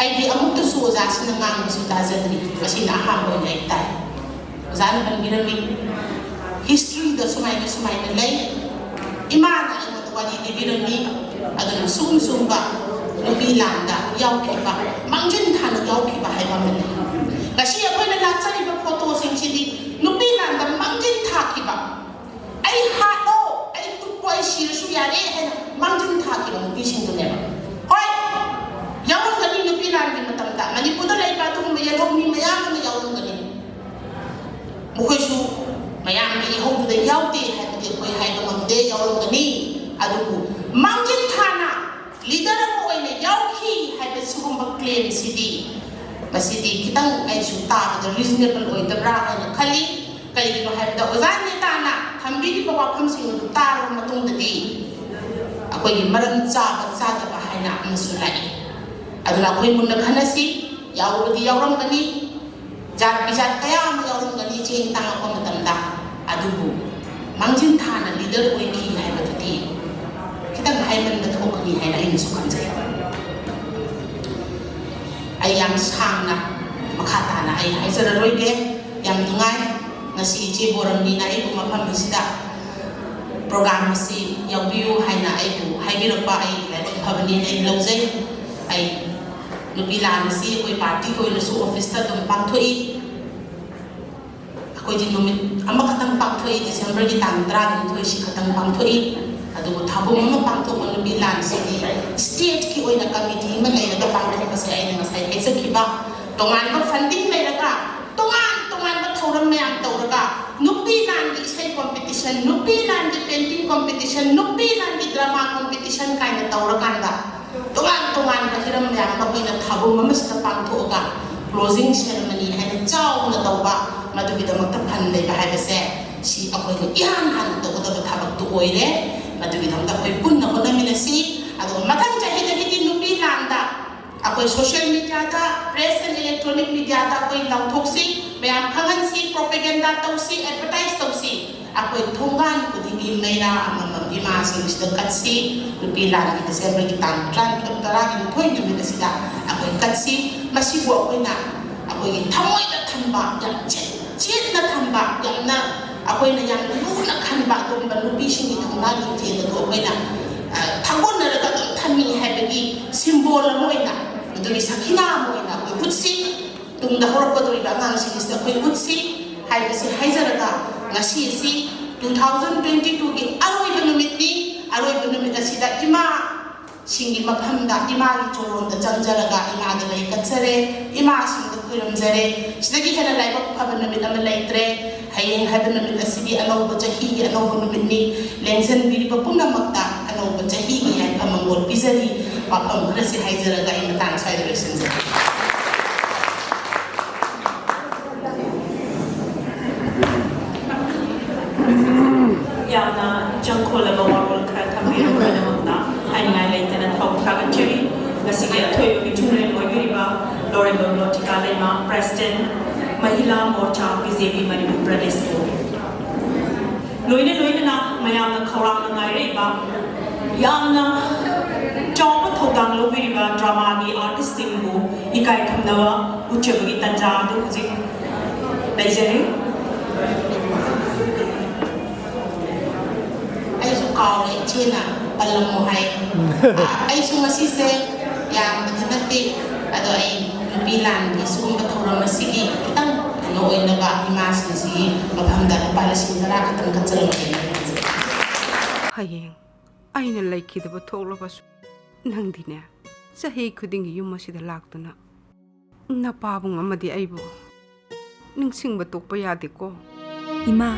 ꯑꯩꯗꯤ ꯑꯃꯨꯛꯇꯁꯨ ꯑꯣꯖꯥꯁꯤꯅ ꯉꯥꯡꯕꯁꯨ ꯇꯥꯖꯗ꯭ꯔꯤ, ꯉꯁꯤꯅ ꯑꯍꯥꯟꯕ ꯑꯣꯏꯅ ꯑꯩ ꯇꯥꯏ꯫ ꯑꯣꯖꯥꯅ ꯄꯟꯕꯤꯔꯝꯃꯤ, ꯍꯤꯁꯇ꯭ꯔꯤꯗ ꯁꯨꯃꯥꯏꯅ ꯁꯨꯃꯥꯏꯅ ꯂꯩ, ꯏꯃꯥꯅ ꯑꯩꯉꯣꯟꯗ ꯋꯥꯔꯤ ꯂꯤꯕꯤꯔꯝꯃꯤ꯫ ꯑꯗꯨꯅ ꯁꯨꯝ ꯁꯨꯝꯕ ꯅꯨꯄꯤ ꯂꯥꯟꯗ ꯌꯥꯎꯈꯤꯕ, ꯃꯥꯡꯖꯤꯟ ꯊꯥꯅ ꯌꯥꯎꯈꯤꯕ ꯍꯥꯏꯕ ꯑꯃꯅꯤ꯫ ꯉꯁꯤ ꯑꯩꯈꯣꯏꯅ ꯂꯥꯠꯆꯔꯤꯕ ꯐꯣꯇꯣꯁꯤꯡꯁꯤꯗꯤ ꯅꯨꯄꯤ ꯂꯥꯟꯗ ꯃꯥꯡꯖꯤꯟ ꯊꯥꯈꯤꯕ, "ꯑꯩ ꯍꯥꯠꯂꯣ, ꯑꯩ ꯇꯨꯞꯄꯣ, ꯑꯩ ꯁꯤꯔꯁꯨ ꯌꯥꯔꯦ" ꯍꯥꯏꯅ ꯃꯥꯡꯖꯤꯟ ꯊꯥꯈꯤꯕ ꯅꯨꯄꯤꯁꯤꯡꯗꯨꯅꯦꯕ꯫ ꯍꯣꯏ, ꯌꯥꯎꯔꯝꯒꯅꯤ, ꯅꯨꯄꯤ ꯂꯥꯟꯒꯤ ꯃꯇꯝꯗ ꯃꯅꯤꯄꯨꯔꯗ ꯂꯩꯕ ꯑꯗꯨꯒꯨꯝꯕ ꯌꯦꯜꯍꯧꯃꯤ ꯃꯌꯥꯝ ꯑꯃ ꯌꯥꯎꯔꯝꯒꯅꯤ꯫ ꯃꯈꯣꯏꯁꯨ ꯃꯌꯥꯝꯒꯤ ꯏꯍꯧꯗꯨꯗ ꯌꯥꯎꯗꯦ ꯍꯥꯏꯕꯗꯤ ꯑꯩꯈꯣꯏ ꯍꯥꯏꯕ ꯉꯝꯗꯦ, ꯌꯥꯎꯔꯝꯒꯅꯤ꯫ ꯑꯗꯨꯕꯨ ꯃꯥꯡꯖꯤꯟ ꯊꯥꯅ ꯂꯤꯗꯔ ꯑꯃ ꯑꯣꯏꯅ ꯌꯥꯎꯈꯤ ꯍꯥꯏꯕ ꯁꯤꯒꯨꯝꯕ ꯀ꯭ꯂꯦꯝꯁꯤꯗꯤ, ꯃꯁꯤꯗꯤ ꯈꯤꯇꯪ ꯑꯩꯁꯨ ꯇꯥꯕꯗ ꯔꯤꯖꯅꯦꯕꯜ ꯑꯣꯏꯗꯕ꯭ꯔꯥ ꯍꯥꯏꯅ ꯈꯜꯂꯤ꯫ ꯀꯩꯒꯤꯅꯣ ꯍꯥꯏꯕꯗ ꯑꯣꯖꯥ ꯅꯦꯇꯥꯅ ꯊꯝꯕꯤꯔꯤꯕ ꯋꯥꯐꯝꯁꯤꯡ ꯑꯗꯨ ꯇꯥꯔꯕ ꯃꯇꯨꯡꯗꯗꯤ ꯑꯩꯈꯣꯏꯒꯤ ꯃꯔꯝ ꯆꯥꯕ ꯆꯥꯗꯕ ꯍꯥꯏꯅ ꯑꯃꯁꯨ ꯂꯥꯛꯏ꯫ ꯑꯗꯨꯅ ꯑꯩꯈꯣꯏ ꯃꯨꯟꯅ ꯈꯟꯅꯁꯤ꯫ ꯌꯥꯎꯕꯗꯤ ꯌꯥꯎꯔꯝꯒꯅꯤ, ꯖꯥꯠ ꯕꯤꯖꯥꯠ ꯀꯌꯥ ꯑꯃ ꯌꯥꯎꯔꯝꯒꯅꯤ ꯆꯦꯡ ꯇꯥꯡꯉꯛꯄ ꯃꯇꯝꯗ꯫ ꯑꯗꯨꯕꯨ ꯃꯥꯡꯖꯤꯟ ꯊꯥꯅ ꯂꯤꯗꯔ ꯑꯣꯏꯈꯤ ꯍꯥꯏꯕꯗꯨꯗꯤ ꯈꯤꯇꯪ ꯍꯥꯏꯃꯟꯕ ꯊꯣꯛꯀꯅꯤ ꯍꯥꯏꯅ ꯑꯩꯅꯁꯨ ꯈꯟꯖꯩ꯫ ꯑꯩ ꯌꯥꯝ ꯁꯥꯡꯅ ꯃꯈꯥ ꯇꯥꯅ ꯑꯩ ꯍꯥꯏꯖꯔꯔꯣꯏꯒꯦ꯫ ꯌꯥꯝ ꯅꯨꯡꯉꯥꯏ ꯉꯁꯤ ꯏꯆꯦ ꯕꯣꯔꯝꯅꯤꯅ ꯑꯩꯕꯨ ꯃꯐꯝ ꯑꯁꯤꯗ ꯄ꯭ꯔꯣꯒ꯭ꯔꯥꯝ ꯑꯁꯤ ꯌꯥꯎꯕꯤꯌꯨ ꯍꯥꯏꯅ ꯑꯩꯕꯨ ꯍꯥꯏꯕꯤꯔꯛꯄ꯫ ꯑꯩ ꯂꯥꯏꯕꯛ ꯐꯕꯅꯦꯅ ꯑꯩ ꯂꯧꯖꯩ꯫ ꯑꯩ ꯅꯨꯄꯤ ꯂꯥꯟ ꯑꯁꯤ ꯑꯩꯈꯣꯏ ꯄꯥꯔꯇꯤꯒꯤ ꯑꯣꯏꯅꯁꯨ ꯑꯣꯐꯤꯁꯇ ꯑꯗꯨꯝ ꯄꯥꯡꯊꯣꯛꯏ꯫ ꯑꯩꯈꯣꯏꯗꯤ ꯅꯨꯃꯤꯠ ꯑꯃꯈꯛꯇꯪ ꯄꯥꯡꯊꯣꯛꯏ, ꯗꯤꯁꯦꯝꯕꯔꯒꯤ ꯇꯥꯡ ꯇꯔꯥꯒ ꯅꯤꯊꯣꯏꯁꯤ ꯈꯛꯇꯪ ꯄꯥꯡꯊꯣꯛꯏ꯫ ꯑꯗꯨꯕꯨ ꯊꯧꯔꯝ ꯑꯃ ꯄꯥꯡꯊꯣꯛꯄ ꯅꯨꯄꯤ ꯂꯥꯟꯁꯤꯗꯤ ꯁ꯭ꯇꯦꯠꯀꯤ ꯑꯣꯏꯅ ꯀꯃꯤꯇꯤ ꯑꯃ ꯂꯩꯔꯒ ꯄꯥꯡꯊꯣꯛꯄꯁꯦ ꯑꯩꯅ ꯉꯁꯥꯏ ꯍꯥꯏꯖꯈꯤꯕ, ꯇꯣꯉꯥꯟꯕ ꯐꯟꯗꯤꯡ ꯂꯩꯔꯒ, ꯇꯣꯉꯥꯟ ꯇꯣꯉꯥꯟꯕ ꯊꯧꯔꯝ ꯃꯌꯥꯝ ꯇꯧꯔꯒ, ꯅꯨꯄꯤ ꯂꯥꯟꯒꯤ ꯏꯁꯩ ꯀꯣꯝꯄꯤꯇꯤꯁꯟ, ꯅꯨꯄꯤ ꯂꯥꯟꯒꯤ ꯄꯦꯟꯇꯤꯡ ꯀꯣꯝꯄꯤꯇꯤꯁꯟ, ꯅꯨꯄꯤ ꯂꯥꯟꯒꯤ ꯗ꯭ꯔꯃꯥ ꯀꯣꯝꯄꯤꯇꯤꯁꯟ ꯀꯥꯏꯅ ꯇꯧꯔꯀꯥꯟꯗ, ꯇꯣꯉꯥꯟ ꯇꯣꯉꯥꯟꯕ ꯍꯤꯔꯝ ꯃꯌꯥꯝ ꯑꯃ ꯑꯩꯈꯣꯏꯅ ꯊꯧꯔꯝ ꯑꯃꯁꯤꯗ ꯄꯥꯡꯊꯣꯛꯑꯒ ꯀ꯭ꯂꯣꯖꯤꯡ ꯁꯦꯔꯃꯅꯤ ꯍꯥꯏꯅ ꯆꯥꯎꯅ ꯇꯧꯕ, ꯃꯗꯨꯒꯤꯗꯃꯛꯇ ꯐꯟ ꯂꯩꯕ ꯍꯥꯏꯕꯁꯦ ꯁꯤ ꯑꯩꯈꯣꯏꯅ ꯏꯍꯥꯟ ꯍꯥꯟꯅ ꯇꯧꯒꯗꯕ ꯊꯕꯛꯇꯨ ꯑꯣꯏꯔꯦ꯫ ꯃꯗꯨꯒꯤꯗꯃꯛꯇ ꯑꯩꯈꯣꯏ ꯄꯨꯟꯅ ꯍꯣꯠꯅꯃꯤꯟꯅꯁꯤ꯫ ꯑꯗꯨꯒ ꯃꯊꯪ ꯆꯍꯤꯗꯒꯤꯗꯤ ꯅꯨꯄꯤ ꯂꯥꯟꯗ ꯑꯩꯈꯣꯏ social mediaꯗ, press and electronic mediaꯗ ꯑꯩꯈꯣꯏ ꯂꯥꯎꯊꯣꯛꯁꯤ, ꯃꯌꯥꯝ ꯈꯪꯍꯟꯁꯤ, propaganda ꯇꯧꯁꯤ, advertise ꯇꯧꯁꯤ꯫ ꯑꯩꯈꯣꯏ ꯊꯣꯡꯒꯥꯟ ꯈꯨꯗꯤꯡꯒꯤ ꯃꯩꯔꯥ ꯑꯃꯃꯝ ꯏꯃꯥꯁꯤꯡꯁꯤꯗ ꯀꯠꯁꯤ꯫ ꯅꯨꯄꯤ ꯂꯥꯟꯒꯤ Decemberꯒꯤ ꯇꯥꯡ ꯇꯔꯥꯅꯤꯊꯣꯏ, ꯇꯔꯥꯒ ꯅꯤꯊꯣꯏ ꯅꯨꯃꯤꯠ ꯑꯁꯤꯗ ꯑꯩꯈꯣꯏ ꯀꯠꯁꯤ꯫ ꯃꯁꯤꯕꯨ ꯑꯩꯈꯣꯏꯅ ꯑꯩꯈꯣꯏꯒꯤ ꯊꯃꯣꯏꯗ ꯊꯝꯕ, ꯌꯥꯝ ꯆꯦꯠ-, ꯆꯦꯠꯅ ꯊꯝꯕ, ꯌꯥꯝꯅ ꯑꯩꯈꯣꯏꯅ ꯌꯥꯝꯅ ꯂꯨꯅ ꯈꯟꯕ ꯑꯗꯨꯒꯨꯝꯕ ꯅꯨꯄꯤꯁꯤꯡꯒꯤ ꯊꯧꯅꯥ ꯂꯤꯡꯖꯦꯜ ꯑꯗꯨ ꯑꯩꯈꯣꯏꯅ, ꯑ, ꯊꯥꯒꯣꯟꯅꯔꯒ ꯑꯗꯨꯝ ꯊꯝꯃꯤ ꯍꯥꯏꯕꯒꯤ symbol ꯑꯃ ꯑꯣꯏꯅ, ꯑꯗꯨꯒꯤ ꯁꯈꯤꯅꯥ ꯑꯃ ꯑꯣꯏꯅ ꯑꯩꯈꯣꯏ ꯎꯠꯁꯤ꯫ ꯇꯨꯡꯗ ꯍꯧꯔꯛꯀꯗꯧꯔꯤꯕ ꯑꯉꯥꯡꯁꯤꯡꯁꯤꯗ ꯑꯩꯈꯣꯏ ꯎꯠꯁꯤ ꯍꯥꯏꯕꯁꯤ ꯍꯥꯏꯖꯔꯒ, ꯉꯁꯤ ꯑꯁꯤ two thousand twenty twoꯒꯤ ꯑꯔꯣꯏꯕ ꯅꯨꯃꯤꯠꯅꯤ꯫ ꯑꯔꯣꯏꯕ ꯅꯨꯃꯤꯠ ꯑꯁꯤꯗ ꯏꯃꯥꯁꯤꯡꯒꯤ ꯃꯐꯝꯗ, ꯏꯃꯥꯒꯤ ꯆꯣꯔꯣꯟꯗ ꯆꯪꯖꯔꯒ ꯏꯃꯥꯗ ꯂꯩ ꯀꯠꯆꯔꯦ, ꯏꯃꯥꯁꯤꯡꯗ ꯈꯨꯔꯨꯝꯖꯔꯦ꯫ ꯁꯤꯗꯒꯤ ꯍꯦꯟꯅ ꯂꯥꯏꯕꯛ ꯐꯕ ꯅꯨꯃꯤꯠ ꯑꯃ ꯂꯩꯇ꯭ꯔꯦ꯫ ꯍꯌꯦꯡ ꯍꯥꯏꯕ ꯅꯨꯃꯤꯠ ꯑꯁꯤꯗꯤ ꯑꯅꯧꯕ ꯆꯍꯤꯒꯤ ꯑꯅꯧꯕ ꯅꯨꯃꯤꯠꯅꯤ꯫ ꯂꯦꯡꯖꯟꯕꯤꯔꯤꯕ ꯄꯨꯝꯅꯃꯛꯇ ꯑꯅꯧꯕ ꯆꯍꯤꯒꯤ ꯌꯥꯏꯐ ꯃꯪꯒꯣꯜ ꯄꯤꯖꯔꯤ꯫ ꯋꯥꯐꯝ ꯈꯔꯁꯤ ꯍꯥꯏꯖꯔꯒ ꯑꯩ ꯃꯇꯥꯡ ꯑꯁ꯭ꯋꯥꯏꯗ ꯂꯣꯏꯁꯤꯟꯖꯔꯦ꯫ ꯌꯥꯝꯅ ꯏꯆꯪ ꯈꯣꯜꯂꯕ ꯋꯥꯔꯣꯜ ꯈꯔ ꯊꯝꯕꯤꯔꯛꯄꯒꯤꯗꯃꯛꯇ ꯍꯥꯏꯅꯤꯡꯉꯥꯏ ꯂꯩꯇꯅ ꯊꯥꯒꯠꯆꯔꯤ꯫ ꯉꯁꯤꯒꯤ ꯑꯊꯣꯏꯕ ꯃꯤꯊꯨꯡꯂꯦꯟ ꯑꯣꯏꯕꯤꯔꯤꯕ ꯂꯣꯔꯦꯟꯕꯝ ꯂꯣꯇꯤꯀꯥ ꯂꯩꯃ, President, ꯃꯍꯤꯂꯥ ꯃꯣꯔꯆꯥ, ꯕꯤ ꯖꯦ ꯄꯤ ꯃꯅꯤꯄꯨꯔ ꯄ꯭ꯔꯗꯦꯁꯄꯨ꯫ ꯂꯣꯏꯅ ꯂꯣꯏꯅꯅ ꯃꯌꯥꯝꯅ ꯈꯧꯔꯥꯡꯅ ꯉꯥꯏꯔꯛꯏꯕ, ꯌꯥꯝꯅ ꯆꯥꯎꯕ ꯊꯧꯗꯥꯡ ꯂꯧꯕꯤꯔꯤꯕ dramaꯒꯤ artistꯁꯤꯡꯕꯨ ꯏꯀꯥꯏ ꯈꯨꯝꯅꯕ ꯎꯠꯆꯕꯒꯤ ꯇꯥꯟꯖꯥ ꯑꯗꯨ ꯍꯧꯖꯤꯛ ꯂꯩꯖꯔꯤ꯫ ꯑꯩꯁꯨ ꯀꯥꯎꯔꯦ, ꯏꯆꯦꯅ ꯄꯜꯂꯝꯃꯣ ꯍꯥꯏ꯫ ꯑ, ꯑꯩꯁꯨ ꯉꯁꯤꯁꯦ ꯌꯥꯝꯕꯗꯤ ꯅꯠꯇꯦ, ꯑꯗꯣ ꯑꯩ ꯅꯨꯄꯤ ꯂꯥꯟꯒꯤ ꯁꯤꯒꯨꯝꯕ ꯊꯧꯔꯝ ꯑꯁꯤꯒꯤ ꯈꯤꯇꯪ ꯀꯩꯅꯣ ꯑꯣꯏꯅꯕ ꯏꯃꯥꯁꯤꯡꯁꯤꯒꯤ ꯃꯐꯝꯗ ꯂꯨꯄꯥ ꯂꯤꯁꯤꯡ ꯇꯔꯥ ꯈꯛꯇꯪ ꯀꯠꯆꯔꯝꯒꯦꯅ ꯈꯟꯖꯩ꯫ ꯍꯌꯦꯡ ꯑꯩꯅ ꯂꯩꯈꯤꯗꯕ ꯊꯣꯛꯂꯕꯁꯨ, ꯅꯪꯗꯤꯅꯦ, ꯆꯍꯤ ꯈꯨꯗꯤꯡꯒꯤ ꯌꯨꯝ ꯑꯁꯤꯗ ꯂꯥꯛꯇꯨꯅ ꯅꯄꯥꯕꯨꯡ ꯑꯃꯗꯤ ꯑꯩꯕꯨ ꯅꯤꯡꯁꯤꯡꯕ ꯇꯣꯛꯄ ꯌꯥꯗꯦꯀꯣ꯫ ꯏꯃꯥ,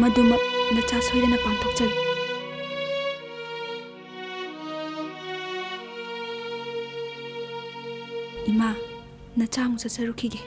ꯃꯗꯨꯃꯛ ꯅꯆꯥ ꯁꯣꯏꯗꯅ ꯄꯥꯡꯊꯣꯛꯆꯒꯦ꯫ ꯏꯃꯥ, ꯅꯆꯥ ꯑꯃꯨꯛ ꯆꯠꯆꯔꯨꯈꯤꯒꯦ꯫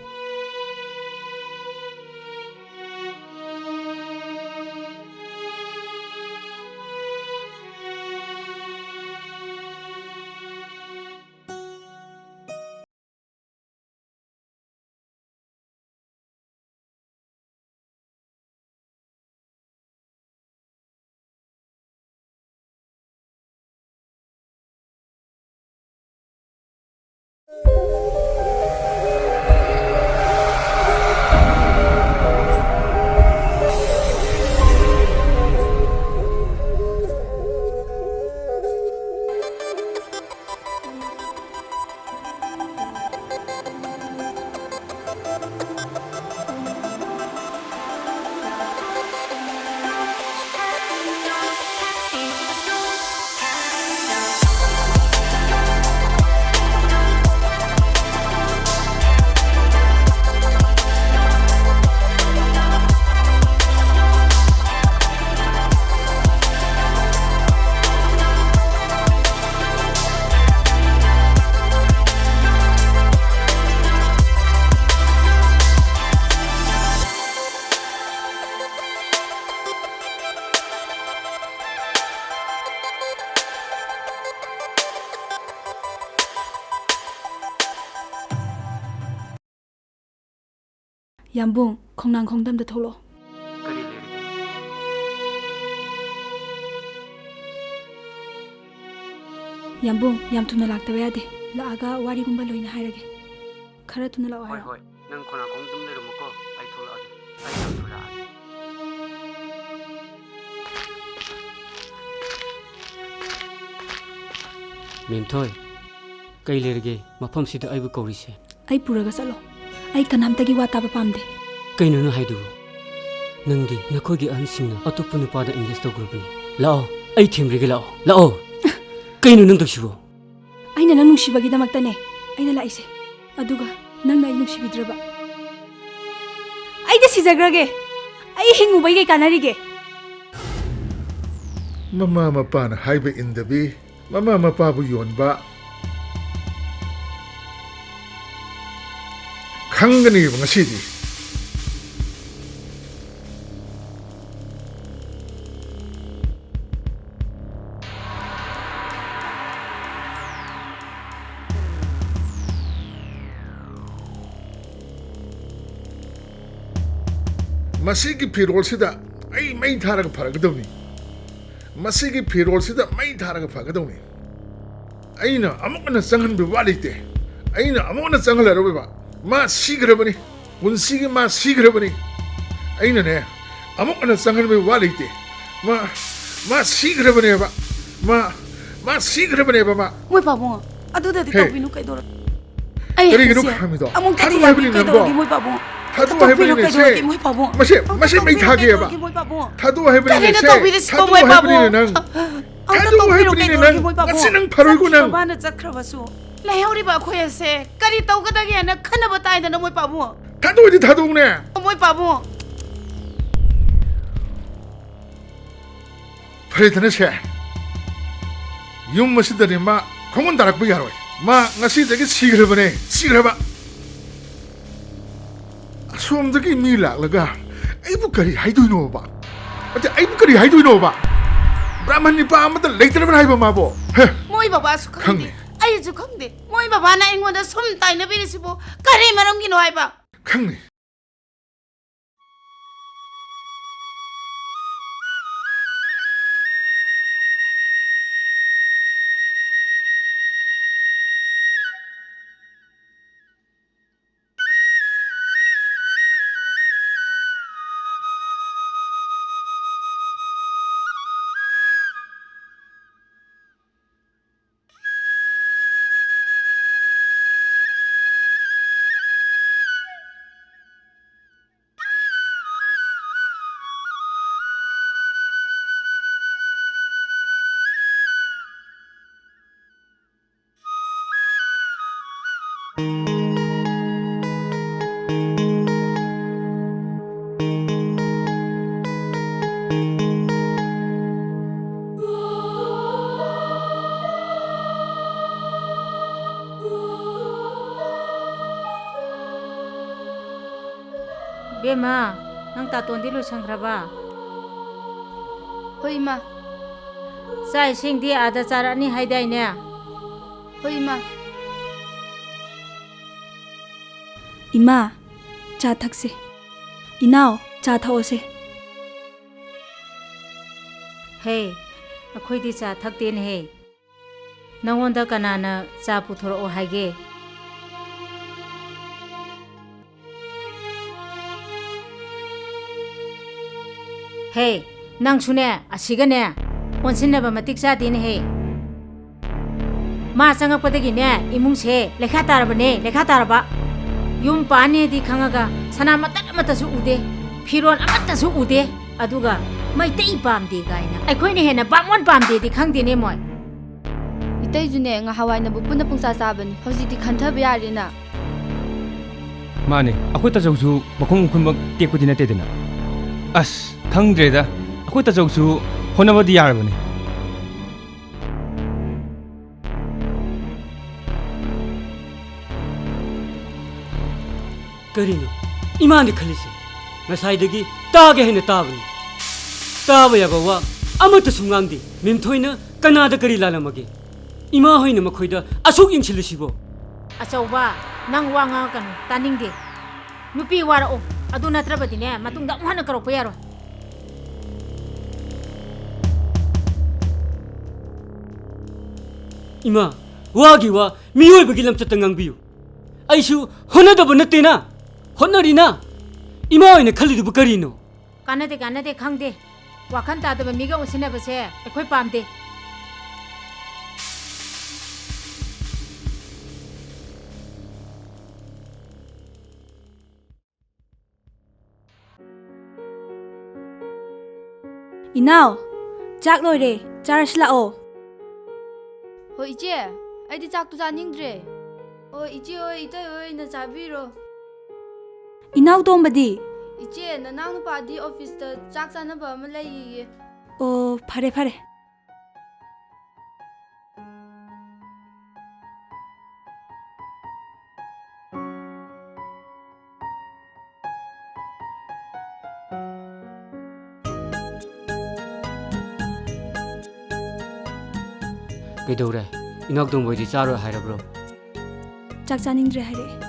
ꯌꯥꯝꯕꯨꯡ, ꯈꯣꯡꯅꯥꯡꯈꯣꯡꯗ ꯑꯝꯇ ꯊꯣꯛꯂꯛꯑꯣ꯫ ꯀꯔꯤ ꯂꯩꯔꯒꯦ? ꯌꯥꯝꯕꯨꯡ, ꯌꯥꯝ ꯊꯨꯅ ꯂꯥꯛꯇꯕ ꯌꯥꯗꯦ꯫ ꯂꯥꯛꯑꯒ ꯋꯥꯔꯤꯒꯨꯝꯕ ꯂꯣꯏꯅ ꯍꯥꯏꯔꯒꯦ꯫ ꯈꯔ ꯊꯨꯅ ꯂꯥꯛꯑꯣ ꯍꯣꯏ, ꯍꯥꯏꯔꯣ꯫ ꯍꯣꯏ꯫ ꯅꯪ ꯈꯣꯡꯅꯥꯡꯈꯣꯡ ꯑꯗꯨꯝ ꯂꯩꯔꯝꯃꯨꯀꯣ꯫ ꯑꯩ ꯊꯣꯛꯂꯛꯑꯒꯦ꯫ ꯑꯩ ꯌꯥꯝ ꯊꯨꯅ ꯂꯥꯛꯑꯒꯦ꯫ ꯃꯦꯝꯊꯣꯏ, ꯀꯩ ꯂꯩꯔꯒꯦ ꯃꯐꯝꯁꯤꯗ ꯑꯩꯕꯨ ꯀꯧꯔꯤꯁꯦ? ꯑꯩ ꯄꯨꯔꯒ ꯆꯠꯂꯣ꯫ ꯑꯩ ꯀꯅꯥꯝꯇꯒꯤ ꯋꯥ ꯇꯥꯕ ꯄꯥꯝꯗꯦ꯫ ꯀꯩꯅꯣ ꯅꯪ ꯍꯥꯏꯗꯨꯕꯨ? ꯅꯪꯗꯤ ꯅꯈꯣꯏꯒꯤ ꯑꯍꯟꯁꯤꯡꯅ ꯑꯇꯣꯞꯄ ꯅꯨꯄꯥꯗ engage ꯇꯧꯈ꯭ꯔꯕꯅꯤ꯫ ꯂꯥꯛꯑꯣ, ꯑꯩ ꯊꯦꯝꯕꯤꯒꯦ, ꯂꯥꯛꯑꯣ, ꯂꯥꯛꯑꯣ꯫ ꯀꯩꯅꯣ ꯅꯪ ꯇꯧꯁꯤꯕꯣ? ꯑꯩꯅ ꯅꯪ ꯅꯨꯡꯁꯤꯕꯒꯤꯗꯃꯛꯇꯅꯦ ꯑꯩꯅ ꯂꯥꯛꯏꯁꯦ꯫ ꯑꯗꯨꯒ ꯅꯪꯅ ꯑꯩ ꯅꯨꯡꯁꯤꯕꯤꯗ꯭ꯔꯕ? ꯑꯩꯗꯤ ꯁꯤꯖꯈ꯭ꯔꯒꯦ꯫ ꯑꯩ ꯍꯤꯡꯉꯨꯕꯩ ꯀꯩ ꯀꯥꯟꯅꯔꯤꯒꯦ? ꯃꯃꯥ ꯃꯄꯥꯅ ꯍꯥꯏꯕ ꯏꯟꯗꯕꯤ, ꯃꯃꯥ ꯃꯄꯥꯕꯨ ꯌꯣꯟꯕ ꯈꯪꯒꯅꯤꯕ ꯉꯁꯤꯗꯤ꯫ ꯃꯁꯤꯒꯤ ꯐꯤꯔꯣꯜꯁꯤꯗ ꯑꯩ ꯃꯩ ꯊꯥꯔꯒ ꯐꯔꯛꯀꯗꯕꯅꯤ꯫ ꯃꯁꯤꯒꯤ ꯐꯤꯔꯣꯜꯁꯤꯗ ꯃꯩ ꯊꯥꯔꯒ ꯐꯒꯗꯕꯅꯤ꯫ ꯑꯩꯅ ꯑꯃꯨꯛ ꯍꯟꯅ ꯆꯪꯍꯟꯕ ꯋꯥ ꯂꯩꯇꯦ꯫ ꯑꯩꯅ ꯑꯃꯨꯛ ꯍꯟꯅ ꯆꯪꯍꯜꯂꯔꯣꯏꯕ꯫ ꯃꯥ ꯁꯤꯈ꯭ꯔꯕꯅꯤ꯫ ꯄꯨꯟꯁꯤꯒꯤ ꯃꯥ ꯁꯤꯈ꯭ꯔꯕꯅꯤ꯫ ꯑꯩꯅꯅꯦ, ꯑꯃꯨꯛ ꯍꯟꯅ ꯆꯪꯍꯟꯕꯒꯤ ꯋꯥ ꯂꯩꯇꯦ꯫ ꯃꯥ, ꯃꯥ ꯁꯤꯈ꯭ꯔꯕꯅꯦꯕ꯫ ꯃꯥ, ꯃꯥ ꯁꯤꯈ꯭ꯔꯕꯅꯦꯕ ꯃꯥ꯫ ꯃꯣꯏ ꯄꯥꯕꯨꯡ, ꯑꯗꯨꯗꯗꯤ ꯍꯦ꯫ ꯇꯧꯕꯤꯅꯨ ꯀꯩꯗꯧꯔ-, ꯑꯩ ꯀꯔꯤꯒꯤꯅꯣ ꯍꯥꯏꯁꯦ, ꯈꯥꯝꯃꯤꯗꯣ? ꯑꯃꯨꯛꯇꯗꯤ ꯊꯥꯗꯣꯛꯑꯣ ꯌꯥꯗꯦ ꯍꯥꯏꯕꯅꯤ ꯅꯪꯕꯣ꯫ ꯀꯩꯗꯧꯔꯒꯦ ꯃꯣꯏ ꯄꯥꯕꯨꯡ? ꯊꯥꯗꯣꯛꯑꯣ ꯇꯧꯕꯤꯅꯨ ꯍꯥꯏꯕꯅꯤꯅꯦ ꯁꯦ꯫ ꯀꯩꯗꯧꯔꯒꯦ ꯃꯣꯏ ꯄꯥꯕꯨꯡ? ꯃꯁꯦ, ꯑꯃꯨꯛꯇ ꯃꯁꯦ ꯃꯩ ꯇꯧꯕꯤꯔꯣ ꯊꯥꯒꯦꯕ꯫ ꯀꯩꯗꯧꯔꯒꯦ ꯃꯣꯏ ꯄꯥꯕꯨꯡ? ꯊꯥꯗꯣꯛꯑꯣ ꯍꯥꯏꯕꯅꯤꯅꯦ ꯀꯔꯤꯅꯣ ꯁꯦ꯫ ꯇꯧꯕꯤꯔꯤꯁꯤꯕꯣ ꯊꯥꯗꯣꯛꯑꯣ ꯃꯣꯏ ꯍꯥꯏꯕꯅꯤꯅꯦ ꯄꯥꯕꯨꯡ? ꯅꯪ꯫ ꯑꯝꯇ ꯊꯥꯗꯣꯛꯑꯣ ꯇꯧꯕꯤꯔꯣ ꯍꯥꯏꯕꯅꯤꯅꯦ ꯀꯩꯗꯧꯔꯒꯦ ꯅꯪ꯫ ꯃꯣꯏ ꯄꯥꯕꯨꯡ? ꯉꯁꯤ ꯅꯪ ꯐꯔꯣꯏꯀꯣ ꯆꯠꯈꯤꯕ ꯅꯪ꯫ ꯃꯥꯅ ꯆꯠꯈ꯭ꯔꯕꯁꯨ ꯂꯩꯍꯧꯔꯤꯕ ꯑꯩꯈꯣꯏ ꯑꯁꯦ ꯀꯔꯤ ꯇꯧꯒꯗꯒꯦꯅ ꯈꯟꯅꯕ ꯇꯥꯏꯗꯅ ꯃꯣꯏ ꯄꯥꯕꯨꯡ? ꯊꯥꯗꯣꯛꯑꯗꯤ ꯊꯥꯗꯣꯛꯎꯅꯦ꯫ ꯃꯣꯏ ꯄꯥꯕꯨꯡ꯫ ꯐꯔꯦꯗꯅ ꯁꯦ, ꯌꯨꯝ ꯑꯁꯤꯗꯅꯦ ꯃꯥ ꯈꯣꯡꯒꯨꯟ ꯇꯥꯔꯛꯄ ꯌꯥꯔꯣꯏ꯫ ꯃꯥ ꯉꯁꯤꯗꯒꯤ ꯁꯤꯈ꯭ꯔꯕꯅꯦ, ꯁꯤꯈ꯭ꯔꯕ꯫ ꯑꯁꯣꯝꯗꯒꯤ ꯃꯤ ꯂꯥꯛꯂꯒ ꯑꯩꯕꯨ ꯀꯔꯤ ꯍꯥꯏꯗꯣꯏꯅꯣꯕ? ꯑꯗ ꯑꯩꯕꯨ ꯀꯔꯤ ꯍꯥꯏꯗꯣꯏꯅꯣꯕ? ꯕ꯭ꯔꯥꯍꯃꯟ ꯅꯤꯄꯥ ꯑꯃꯠꯇ ꯂꯩꯇ꯭ꯔꯕ꯭ꯔꯥ ꯍꯥꯏꯕ ꯃꯥꯕꯣ? ꯍꯦ? ꯃꯣꯏ ꯕꯕꯥꯁꯨ ꯈꯪꯗꯦ, ꯈꯪꯉꯦ꯫ ꯑꯩꯁꯨ ꯈꯪꯗꯦ꯫ ꯃꯣꯏ ꯕꯕꯥꯅ ꯑꯩꯉꯣꯟꯗ ꯁꯨꯝ ꯇꯥꯏꯅꯕꯤꯔꯤꯁꯤꯕꯨ ꯀꯔꯤ ꯃꯔꯝꯒꯤꯅꯣ ꯍꯥꯏꯕ? ꯈꯪꯉꯦ꯫ ꯏꯕꯦꯝꯃ, ꯅꯪ ꯇꯥꯇꯣꯟꯗꯤ ꯂꯣꯏꯁꯟꯈ꯭ꯔꯕ? ꯍꯣꯏ, ꯏꯃꯥ꯫ ꯆꯥꯛ ꯏꯁꯤꯡꯗꯤ ꯑꯥꯗ ꯆꯥꯔꯛꯑꯅꯤ ꯍꯥꯏꯗꯥꯏꯅꯦ? ꯍꯣꯏ, ꯏꯃꯥ꯫ ꯏꯃꯥ, ꯆꯥ ꯊꯛꯁꯦ꯫ ꯏꯅꯥꯎ, ꯆꯥ ꯊꯛꯑꯣꯁꯦ꯫ ꯍꯦ, ꯑꯩꯈꯣꯏꯗꯤ ꯆꯥ ꯊꯛꯇꯦꯅꯦꯍꯦ꯫ ꯅꯉꯣꯟꯗ ꯀꯅꯥꯅ ꯆꯥ ꯄꯨꯊꯣꯔꯛꯑꯣ ꯍꯥꯏꯒꯦ? ꯍꯦ, ꯅꯪꯁꯨꯅꯦ, ꯑꯁꯤꯒꯅꯦ, ꯑꯣꯟꯁꯤꯟꯅꯕ ꯃꯇꯤꯛ ꯆꯥꯗꯦꯅꯦꯍꯦ꯫ ꯃꯥ ꯆꯪꯉꯛꯄꯗꯒꯤꯅꯦ, ꯏꯃꯨꯡꯁꯦ ꯂꯩꯈꯥ ꯇꯥꯔꯕꯅꯦ, ꯂꯩꯈꯥ ꯇꯥꯔꯕ꯫ ꯌꯨꯝ ꯄꯥꯟꯅꯦꯗꯤ ꯈꯪꯉꯒ ꯁꯅꯥ ꯃꯇꯠ ꯑꯃꯠꯇꯁꯨ ꯎꯗꯦ, ꯐꯤꯔꯣꯜ ꯑꯃꯠꯇꯁꯨ ꯎꯗꯦ꯫ ꯑꯗꯨꯒ ꯃꯩꯇꯩ ꯄꯥꯝꯗꯦ ꯀꯥꯏꯅ ꯑꯩꯈꯣꯏꯅ ꯍꯦꯟꯅ ꯕꯥꯃꯣꯟ ꯄꯥꯝꯗꯦꯗꯤ ꯈꯪꯗꯦꯅꯦ ꯃꯣꯏ꯫ ꯏꯇꯩꯁꯨꯅꯦ, ꯉꯍꯥꯟꯋꯥꯏꯅꯕꯨ ꯄꯨꯟꯅ ꯄꯨꯡꯆꯥ ꯆꯥꯕꯅꯤ, ꯍꯧꯖꯤꯛꯇꯤ ꯈꯟꯊꯕ ꯌꯥꯔꯦꯅ꯫ ꯃꯥꯅꯦ, ꯑꯩꯈꯣꯏ ꯇꯥꯆꯧꯁꯨ ꯃꯈꯣꯡ ꯃꯈꯨꯟꯃꯛ ꯇꯦꯛꯄꯗꯤ ꯅꯠꯇꯦꯗꯅ꯫ ꯑꯁ, ꯈꯪꯗ꯭ꯔꯦꯗ, ꯑꯩꯈꯣꯏ ꯇꯥꯆꯧꯁꯨ ꯍꯣꯠꯅꯕꯗꯤ ꯌꯥꯔꯕꯅꯦ꯫ ꯀꯔꯤꯅꯣ ꯏꯃꯥꯅ ꯈꯜꯂꯤꯁꯦ? ꯉꯁꯥꯏꯗꯒꯤ ꯇꯥꯒꯦ ꯍꯥꯏꯅ ꯇꯥꯕꯅꯤ꯫ ꯇꯥꯕ ꯌꯥꯕ ꯋꯥ ꯑꯃꯠꯇꯁꯨ ꯉꯥꯡꯗꯦ꯫ ꯃꯦꯝꯊꯣꯏꯅ ꯀꯅꯥꯗ ꯀꯔꯤ ꯂꯥꯜꯂꯝꯃꯒꯦ? ꯏꯃꯥ ꯍꯣꯏꯅ ꯃꯈꯣꯏꯗ ꯑꯁꯨꯛ ꯌꯦꯡꯁꯤꯜꯂꯤꯁꯤꯕꯣ? ꯑꯆꯧꯕ, ꯅꯪ ꯋꯥ ꯉꯥꯡꯉꯛꯀꯅꯨ, ꯇꯥꯅꯤꯡꯗꯦ꯫ ꯅꯨꯄꯤ ꯋꯥꯔꯛꯑꯣ, ꯑꯗꯨ ꯅꯠꯇ꯭ꯔꯕꯗꯤꯅꯦ, ꯃꯇꯨꯡꯗ ꯑꯃꯨꯛ ꯍꯟꯅ ꯀꯧꯔꯛꯄ ꯌꯥꯔꯣꯏ꯫ ꯏꯃꯥ, ꯋꯥꯒꯤ ꯋꯥ, ꯃꯤꯑꯣꯏꯕꯒꯤ ꯂꯝꯆꯠꯇ ꯉꯥꯡꯕꯤꯌꯨ꯫ ꯑꯩꯁꯨ ꯍꯣꯠꯅꯗꯕ ꯅꯠꯇꯦꯅ, ꯍꯣꯠꯅꯔꯤꯅ꯫ ꯏꯃꯥ ꯑꯣꯏꯅ ꯈꯜꯂꯤꯗꯨꯕꯨ ꯀꯔꯤꯅꯣ? ꯀꯥꯟꯅꯗꯦ, ꯀꯥꯟꯅꯗꯦ, ꯈꯪꯗꯦ꯫ ꯋꯥꯈꯜ ꯇꯥꯗꯕ ꯃꯤꯒ ꯑꯣꯟꯁꯤꯟꯅꯕꯁꯦ ꯑꯩꯈꯣꯏ ꯄꯥꯝꯗꯦ꯫ ꯏꯅꯥꯎ, ꯆꯥꯛ ꯂꯣꯏꯔꯦ, ꯆꯥꯔꯁꯤ ꯂꯥꯛꯑꯣ꯫ ꯍꯣꯏ ꯏꯆꯦ, ꯑꯩꯗꯤ ꯆꯥꯛꯇꯨ ꯆꯥꯅꯤꯡꯗ꯭ꯔꯦ꯫ ꯑꯣ ꯏꯆꯦ ꯍꯣꯏ, ꯏꯇꯩ ꯍꯣꯏ ꯑꯣꯏꯅ ꯆꯥꯕꯤꯔꯣ꯫ ꯏꯅꯥꯎ ꯇꯣꯝꯕꯗꯤ? ꯏꯆꯦ, ꯅꯅꯥꯎ ꯅꯨꯄꯥꯗꯤ ꯑꯣꯐꯤꯁꯇ ꯆꯥꯛ ꯆꯥꯅꯕ ꯑꯃ ꯂꯩꯌꯦꯌꯦ꯫ ꯑꯣ, ꯐꯔꯦ ꯐꯔꯦ꯫ ꯀꯩꯗꯧꯔꯦ? ꯏꯅꯥꯎꯇꯣꯝꯕ ꯍꯣꯏꯗꯤ ꯆꯥꯔꯣꯏ ꯍꯥꯏꯔꯕ꯭ꯔꯣ? ꯆꯥꯛ ꯆꯥꯅꯤꯡꯗ꯭ꯔꯦ ꯍꯥꯏꯔꯛꯑꯦ꯫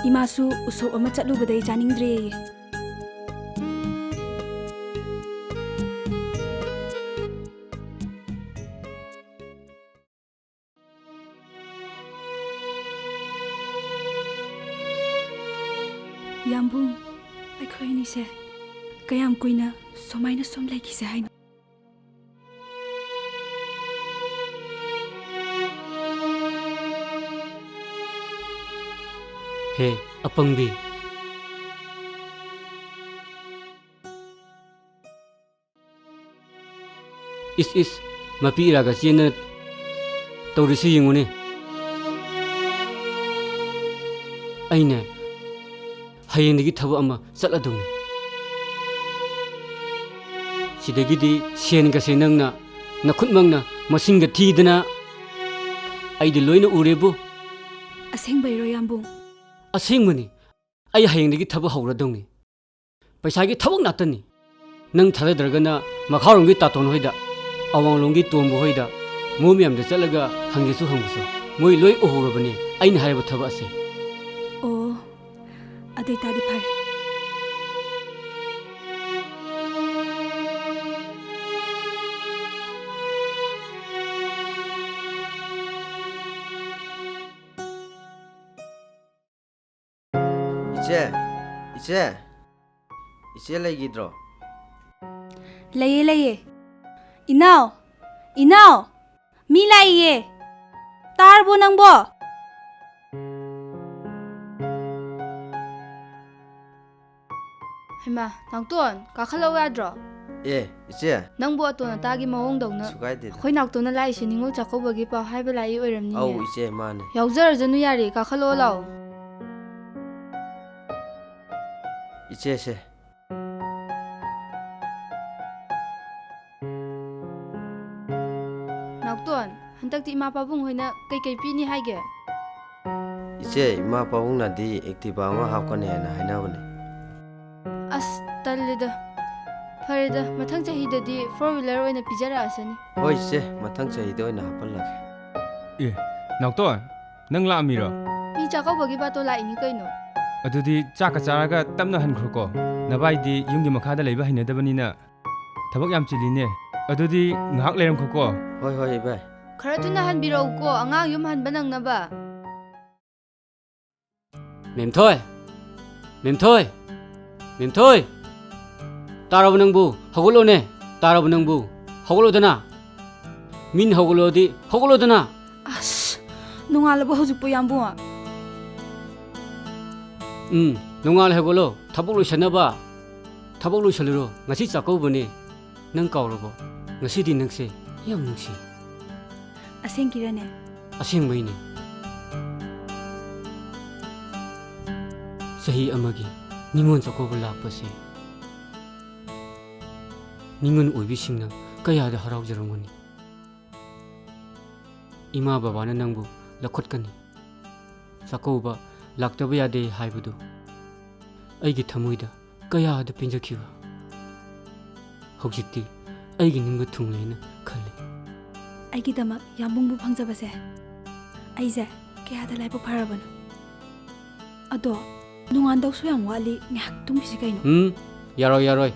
ꯏꯃꯥꯁꯨ ꯎꯁꯣꯞ ꯑꯃ ꯆꯠꯂꯨꯕꯗꯩ ꯆꯥꯅꯤꯡꯗ꯭ꯔꯦꯌꯦ꯫ ꯌꯥꯝꯕꯨꯡ, ꯑꯩꯈꯣꯏ ꯑꯅꯤꯁꯦ ꯀꯌꯥꯝ ꯀꯨꯏꯅ ꯁꯨꯃꯥꯏꯅ ꯁꯨꯝ ꯂꯩꯈꯤꯁꯦ ꯍꯥꯏꯅꯣ? ꯍꯦ, ꯑꯄꯪꯕꯤ꯫ ꯏꯁ, ꯏꯁ, ꯃꯄꯤ ꯏꯔꯥꯒ ꯆꯦꯟꯗꯅ ꯇꯧꯔꯤꯁꯤ ꯌꯦꯡꯉꯨꯅꯦ꯫ ꯑꯩꯅꯦ, ꯍꯌꯦꯡꯗꯒꯤ ꯊꯕꯛ ꯑꯃ ꯆꯠꯂꯗꯧꯅꯤ꯫ ꯁꯤꯗꯒꯤꯗꯤ ꯁꯦꯟꯒꯁꯦ ꯅꯪꯅ ꯅꯈꯨꯠꯃꯛꯅ ꯃꯁꯤꯡꯒ ꯊꯤꯗꯅ ꯑꯩꯗꯤ ꯂꯣꯏꯅ ꯎꯔꯦꯕꯨ꯫ ꯑꯁꯦꯡꯕꯩꯔꯣ, ꯌꯥꯝꯕꯨꯡ? ꯑꯁꯦꯡꯕꯅꯤ꯫ ꯑꯩ ꯍꯌꯦꯡꯗꯒꯤ ꯊꯕꯛ ꯍꯧꯔꯗꯧꯅꯤ꯫ ꯄꯩꯁꯥꯒꯤ ꯊꯕꯛ ꯉꯥꯛꯇꯅꯤ꯫ ꯅꯪ ꯊꯥꯖꯗ꯭ꯔꯒꯅ ꯃꯈꯥꯔꯣꯝꯒꯤ ꯇꯥꯇꯣꯟ ꯍꯣꯏꯗ, ꯑꯋꯥꯡꯂꯣꯝꯒꯤ ꯇꯣꯝꯕ ꯍꯣꯏꯗ, ꯃꯣꯏ ꯃꯌꯥꯝꯗ ꯆꯠꯂꯒ ꯍꯪꯒꯦꯁꯨ ꯍꯪꯉꯨꯁꯣ꯫ ꯃꯣꯏ ꯂꯣꯏ ꯎꯍꯧꯔꯕꯅꯤ ꯑꯩꯅ ꯍꯥꯏꯔꯤꯕ ꯊꯕꯛ ꯑꯁꯦ꯫ ꯑꯣ, ꯑꯗꯨ ꯑꯣꯏꯇꯥꯗꯤ ꯐꯔꯦ꯫ ꯏꯆꯦ, ꯏꯆꯦ, ꯏꯆꯦ ꯂꯩꯈꯤꯗ꯭ꯔꯣ? ꯂꯩꯌꯦ, ꯂꯩꯌꯦ꯫ ꯏꯅꯥꯎ, ꯏꯅꯥꯎ, ꯃꯤ ꯂꯥꯛꯏꯌꯦ꯫ ꯇꯥꯔꯕꯣ ꯅꯪꯕꯣ? ꯍꯩꯃꯥ, ꯅꯥꯎꯇꯣꯟ, ꯀꯥꯈꯠꯂꯛꯎ ꯌꯥꯗ꯭ꯔꯣ? ꯑꯦ, ꯏꯆꯦ꯫ ꯅꯪꯕꯨ ꯑꯇꯣꯟ ꯑꯇꯥꯒꯤ ꯃꯑꯣꯡꯗꯧꯅ꯫ ꯀꯩꯁꯨ ꯀꯥꯏꯗꯦꯗ꯫ ꯑꯩꯈꯣꯏ ꯅꯥꯎꯇꯣꯟꯅ ꯂꯥꯛꯏꯁꯦ ꯅꯤꯉꯣꯜ ꯆꯥꯛꯀꯧꯕꯒꯤ ꯄꯥꯎ ꯍꯥꯏꯕ ꯂꯥꯛꯏ ꯑꯣꯏꯔꯝꯅꯤꯅꯦ꯫ ꯑꯧ, ꯏꯆꯦ, ꯃꯥꯅꯦ꯫ ꯌꯥꯎꯖꯔꯖꯅꯨ ꯌꯥꯔꯦ, ꯀꯥꯈꯠꯂꯛꯑꯣ ꯂꯥꯛꯑꯣ꯫ ꯏꯆꯦꯁꯦ꯫ ꯅꯥꯎꯇꯣꯟ, ꯍꯟꯗꯛꯇꯤ ꯏꯃꯥ ꯄꯥꯕꯨꯡ ꯍꯣꯏꯅ ꯀꯩꯀꯩ ꯄꯤꯅꯤ ꯍꯥꯏꯒꯦ? ꯏꯆꯦ, ꯏꯆꯦ, ꯏꯃꯥ ꯄꯥꯕꯨꯡꯅꯗꯤ Activa ꯑꯃ ꯍꯥꯞꯀꯅꯤ ꯍꯥꯏꯅ ꯍꯥꯏꯅꯕꯅꯦ꯫ ꯑꯁ, ꯇꯜꯂꯦꯗ꯫ ꯐꯔꯦꯗ, ꯃꯊꯪ ꯆꯍꯤꯗꯗꯤ four wheeler ꯑꯣꯏꯅ ꯄꯤꯖꯔꯛꯑꯁꯅꯤ꯫ ꯍꯣꯏ ꯏꯆꯦ, ꯃꯊꯪ ꯆꯍꯤꯗ ꯑꯣꯏꯅ ꯍꯥꯞꯍꯜꯂꯒꯦ꯫ ꯑꯦ, ꯅꯥꯎꯇꯣꯟ, ꯅꯪ ꯂꯥꯛꯑꯝꯃꯤꯔꯣ? ꯃꯤ ꯆꯥꯛꯀꯧꯕꯒꯤ ꯕꯥꯇꯣꯟ ꯂꯥꯛꯏꯅꯤ ꯀꯩꯅꯣ꯫ ꯑꯗꯨꯗꯤ ꯆꯥꯛꯀ ꯆꯥꯔꯒ ꯇꯞꯅ ꯍꯟꯈ꯭ꯔꯣꯀꯣ꯫ ꯅꯕꯥꯏꯗꯤ ꯌꯨꯝꯒꯤ ꯃꯈꯥꯗ ꯂꯩꯕ ꯍꯩꯅꯗꯕꯅꯤꯅ ꯊꯕꯛ ꯌꯥꯝ ꯆꯤꯜꯂꯤꯅꯦ꯫ ꯑꯗꯨꯗꯤ ꯉꯥꯏꯍꯥꯛ ꯂꯩꯔꯝꯈꯣꯀꯣ꯫ ꯍꯣꯏ, ꯍꯣꯏ, ꯏꯕꯥꯏ꯫ ꯈꯔ ꯊꯨꯅ ꯍꯟꯕꯤꯔꯛꯎꯀꯣ, ꯑꯉꯥꯡ ꯌꯨꯝ ꯍꯟꯕ ꯅꯪꯅꯕ꯫ ꯃꯦꯝꯊꯣꯏ! ꯃꯦꯝꯊꯣꯏ! ꯃꯦꯝꯊꯣꯏ! ꯇꯥꯔꯕ ꯅꯪꯕꯨ? ꯍꯧꯒꯠꯂꯣꯅꯦ! ꯇꯥꯔꯕ ꯅꯪꯕꯨ? ꯍꯧꯒꯠꯂꯣꯗꯅ! ꯃꯤꯅ ꯍꯧꯒꯠꯂꯣꯗꯤ ꯍꯧꯒꯠꯂꯣꯗꯅ! ꯑꯁ, ꯅꯣꯡꯉꯥꯜꯂꯕ ꯍꯧꯖꯤꯛꯄꯨ, ꯌꯥꯝꯕꯨꯡ? ꯎꯝ, ꯅꯣꯡꯉꯥꯜꯂꯦ, ꯍꯧꯒꯠꯂꯣ꯫ ꯊꯕꯛ ꯂꯣꯏꯁꯟꯅꯕ꯫ ꯊꯕꯛ ꯂꯣꯏꯁꯜꯂꯨꯔꯣ꯫ ꯉꯁꯤ ꯆꯥꯛꯀꯧꯕꯅꯦ꯫ ꯅꯪ ꯀꯥꯎꯔꯕꯣ? ꯉꯁꯤꯗꯤ ꯅꯪꯁꯦ ꯌꯥꯝ ꯅꯨꯡꯁꯤ꯫ ꯑꯁꯦꯡꯀꯤꯔꯅꯦ? ꯑꯁꯦꯡꯕꯩꯅꯦ꯫ ꯆꯍꯤ ꯑꯃꯒꯤ ꯅꯤꯉꯣꯜ ꯆꯥꯛꯀꯧꯕ ꯂꯥꯛꯄꯁꯦ ꯅꯤꯉꯣꯜ ꯑꯣꯏꯕꯤꯁꯤꯡꯅ ꯀꯌꯥꯗ ꯍꯔꯥꯎꯖꯔꯝꯒꯅꯤ꯫ ꯏꯃꯥ ꯕꯕꯥꯅ ꯅꯪꯕꯨ ꯂꯧꯈꯠꯀꯅꯤ꯫ ꯆꯥꯛꯀꯧꯕ ꯂꯥꯛꯇꯕ ꯌꯥꯗꯦ ꯍꯥꯏꯕꯗꯨ ꯑꯩꯒꯤ ꯊꯃꯣꯏꯗ ꯀꯌꯥꯗ ꯄꯦꯟꯖꯈꯤꯕ꯫ ꯍꯧꯖꯤꯛꯇꯤ ꯑꯩꯒꯤ ꯅꯤꯡꯕ ꯊꯨꯡꯂꯦꯅ ꯈꯜꯂꯤ꯫ ꯑꯩꯒꯤꯗꯃꯛ ꯌꯥꯝꯕꯨꯡꯕꯨ ꯐꯪꯖꯕꯁꯦ ꯑꯩꯁꯦ ꯀꯌꯥꯗ ꯂꯥꯏꯕꯛ ꯐꯔꯕꯅꯣ꯫ ꯑꯗꯣ, ꯅꯣꯡꯉꯥꯟꯗꯧꯁꯨ ꯌꯥꯝ ꯋꯥꯠꯂꯤ, ꯉꯥꯏꯍꯥꯛ ꯇꯨꯝꯈꯤꯁꯤ ꯀꯩꯅꯣ꯫ ꯎꯝ, ꯌꯥꯔꯣꯏ, ꯌꯥꯔꯣꯏ꯫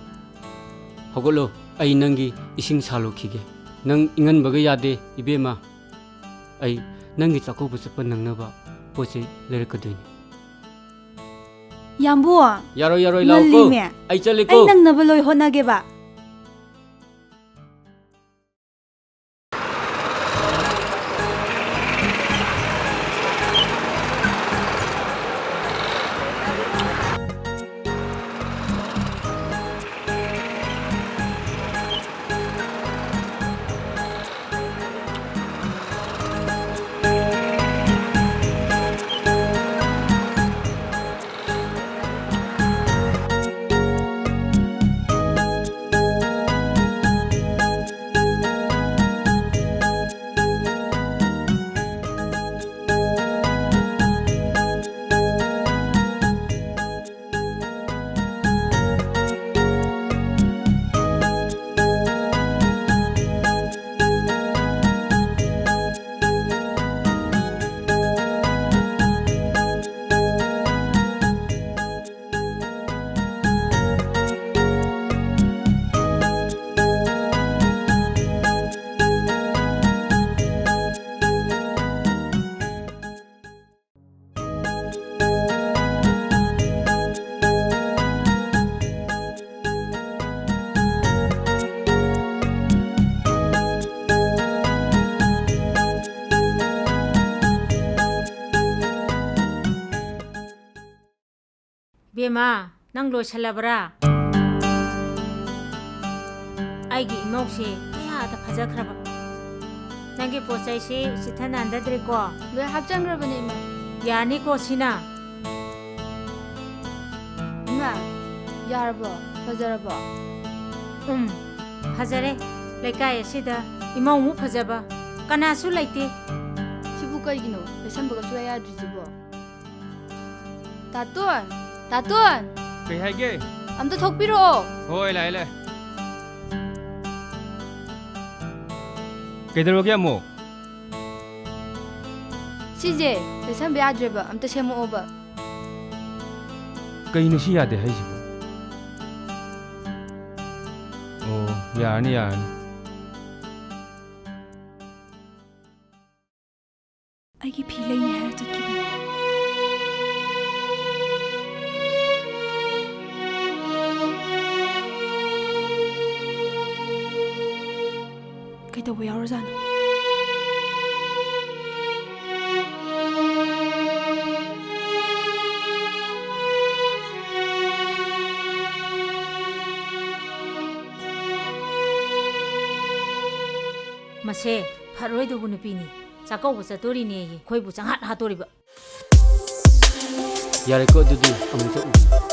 ꯍꯧꯒꯠꯂꯣ, ꯑꯩ ꯅꯪꯒꯤ ꯏꯁꯤꯡ ꯁꯥꯜꯂꯨꯈꯤꯒꯦ꯫ ꯅꯪ ꯏꯪꯍꯟꯕꯒ ꯌꯥꯗꯦ, ꯏꯕꯦꯝꯃ꯫ ꯑꯩ ꯅꯪꯒꯤ ꯆꯥꯛꯀꯧꯕ ꯆꯠꯄ ꯅꯪꯅꯕ ꯄꯣꯠ ꯆꯩ ꯂꯩꯔꯛꯀꯗꯣꯏꯅꯤ꯫ ꯌꯥꯝꯕꯨ, ꯌꯥꯔꯣꯏ, ꯌꯥꯔꯣꯏ, ꯂꯥꯛꯑꯣꯀꯣ꯫ ꯉꯜꯂꯤꯃꯦ꯫ ꯑꯩ ꯆꯠꯂꯦꯀꯣ꯫ ꯑꯩ ꯅꯪꯅꯕ ꯂꯣꯏ ꯍꯣꯠꯅꯒꯦꯕ꯫ ꯕꯦꯝꯃ, ꯅꯪ ꯂꯣꯏꯁꯜꯂꯕ꯭ꯔꯥ? ꯑꯩꯒꯤ ꯏꯃꯧꯁꯦ ꯀꯌꯥꯗ ꯐꯖꯈ꯭ꯔꯕ꯫ ꯅꯪꯒꯤ ꯄꯣꯠ ꯆꯩꯁꯤ ꯆꯤꯠꯊ ꯅꯥꯟꯗꯗ꯭ꯔꯦꯀꯣ? ꯂꯣꯏ ꯍꯥꯞꯆꯟꯈ꯭ꯔꯕꯅꯦ, ꯏꯃꯥ꯫ ꯌꯥꯔꯅꯤꯀꯣ ꯁꯤꯅ? ꯏꯃꯥ, ꯌꯥꯔꯕꯣ? ꯐꯖꯔꯕꯣ? ꯎꯝ, ꯐꯖꯔꯦ꯫ ꯂꯩꯀꯥꯏ ꯑꯁꯤꯗ ꯏꯃꯧꯃꯨꯛ ꯐꯖꯕ ꯀꯅꯥꯁꯨ ꯂꯩꯇꯦ꯫ ꯁꯤꯕꯨ ꯀꯩꯒꯤꯅꯣ? ꯂꯩꯁꯟꯕꯒ ꯁꯨꯡꯌꯥ ꯌꯥꯗ꯭ꯔꯤꯁꯤꯕꯣ? ꯇꯥꯇꯣꯟ! ꯇꯥꯇꯣꯟ! ꯀꯩ ꯍꯥꯏꯒꯦ? ꯑꯝꯇ ꯊꯣꯛꯄꯤꯔꯛꯑꯣ꯫ ꯍꯣꯏ, ꯂꯥꯛꯑꯦ, ꯂꯥꯛꯑꯦ꯫ ꯀꯩꯗꯧꯔꯒꯦ ꯑꯃꯨꯛ? ꯁꯤꯁꯦ ꯂꯩꯁꯟꯕ ꯌꯥꯗ꯭ꯔꯦꯕ, ꯑꯝꯇ ꯁꯦꯝꯃꯛꯑꯣꯕ꯫ ꯀꯩꯅꯣ ꯁꯤ ꯌꯥꯗꯦ ꯍꯥꯏꯁꯤꯕꯣ? ꯑꯣ, ꯌꯥꯔꯅꯤ, ꯌꯥꯔꯅꯤ꯫ ꯑꯩꯒꯤ ꯐꯤ ꯂꯩꯅꯤ ꯍꯥꯏꯔ ꯆꯠꯈꯤꯕꯅꯤ꯫ ꯀꯩꯗꯧꯕ ꯌꯥꯎꯔꯖꯥꯠꯅꯣ? ꯃꯁꯦ ꯐꯔꯣꯏꯗꯧꯕ ꯅꯨꯄꯤꯅꯤ꯫ ꯆꯥꯛꯀꯧꯕ ꯆꯠꯇꯣꯔꯤꯅꯦꯌꯦ, ꯑꯩꯈꯣꯏꯕꯨ ꯆꯪꯍꯥꯠ ꯍꯥꯠꯇꯣꯔꯤꯕ꯫ ꯌꯥꯔꯦꯀꯣ, ꯑꯗꯨꯗꯤ ꯑꯃꯨꯛ ꯆꯠꯂꯨꯒꯦ꯫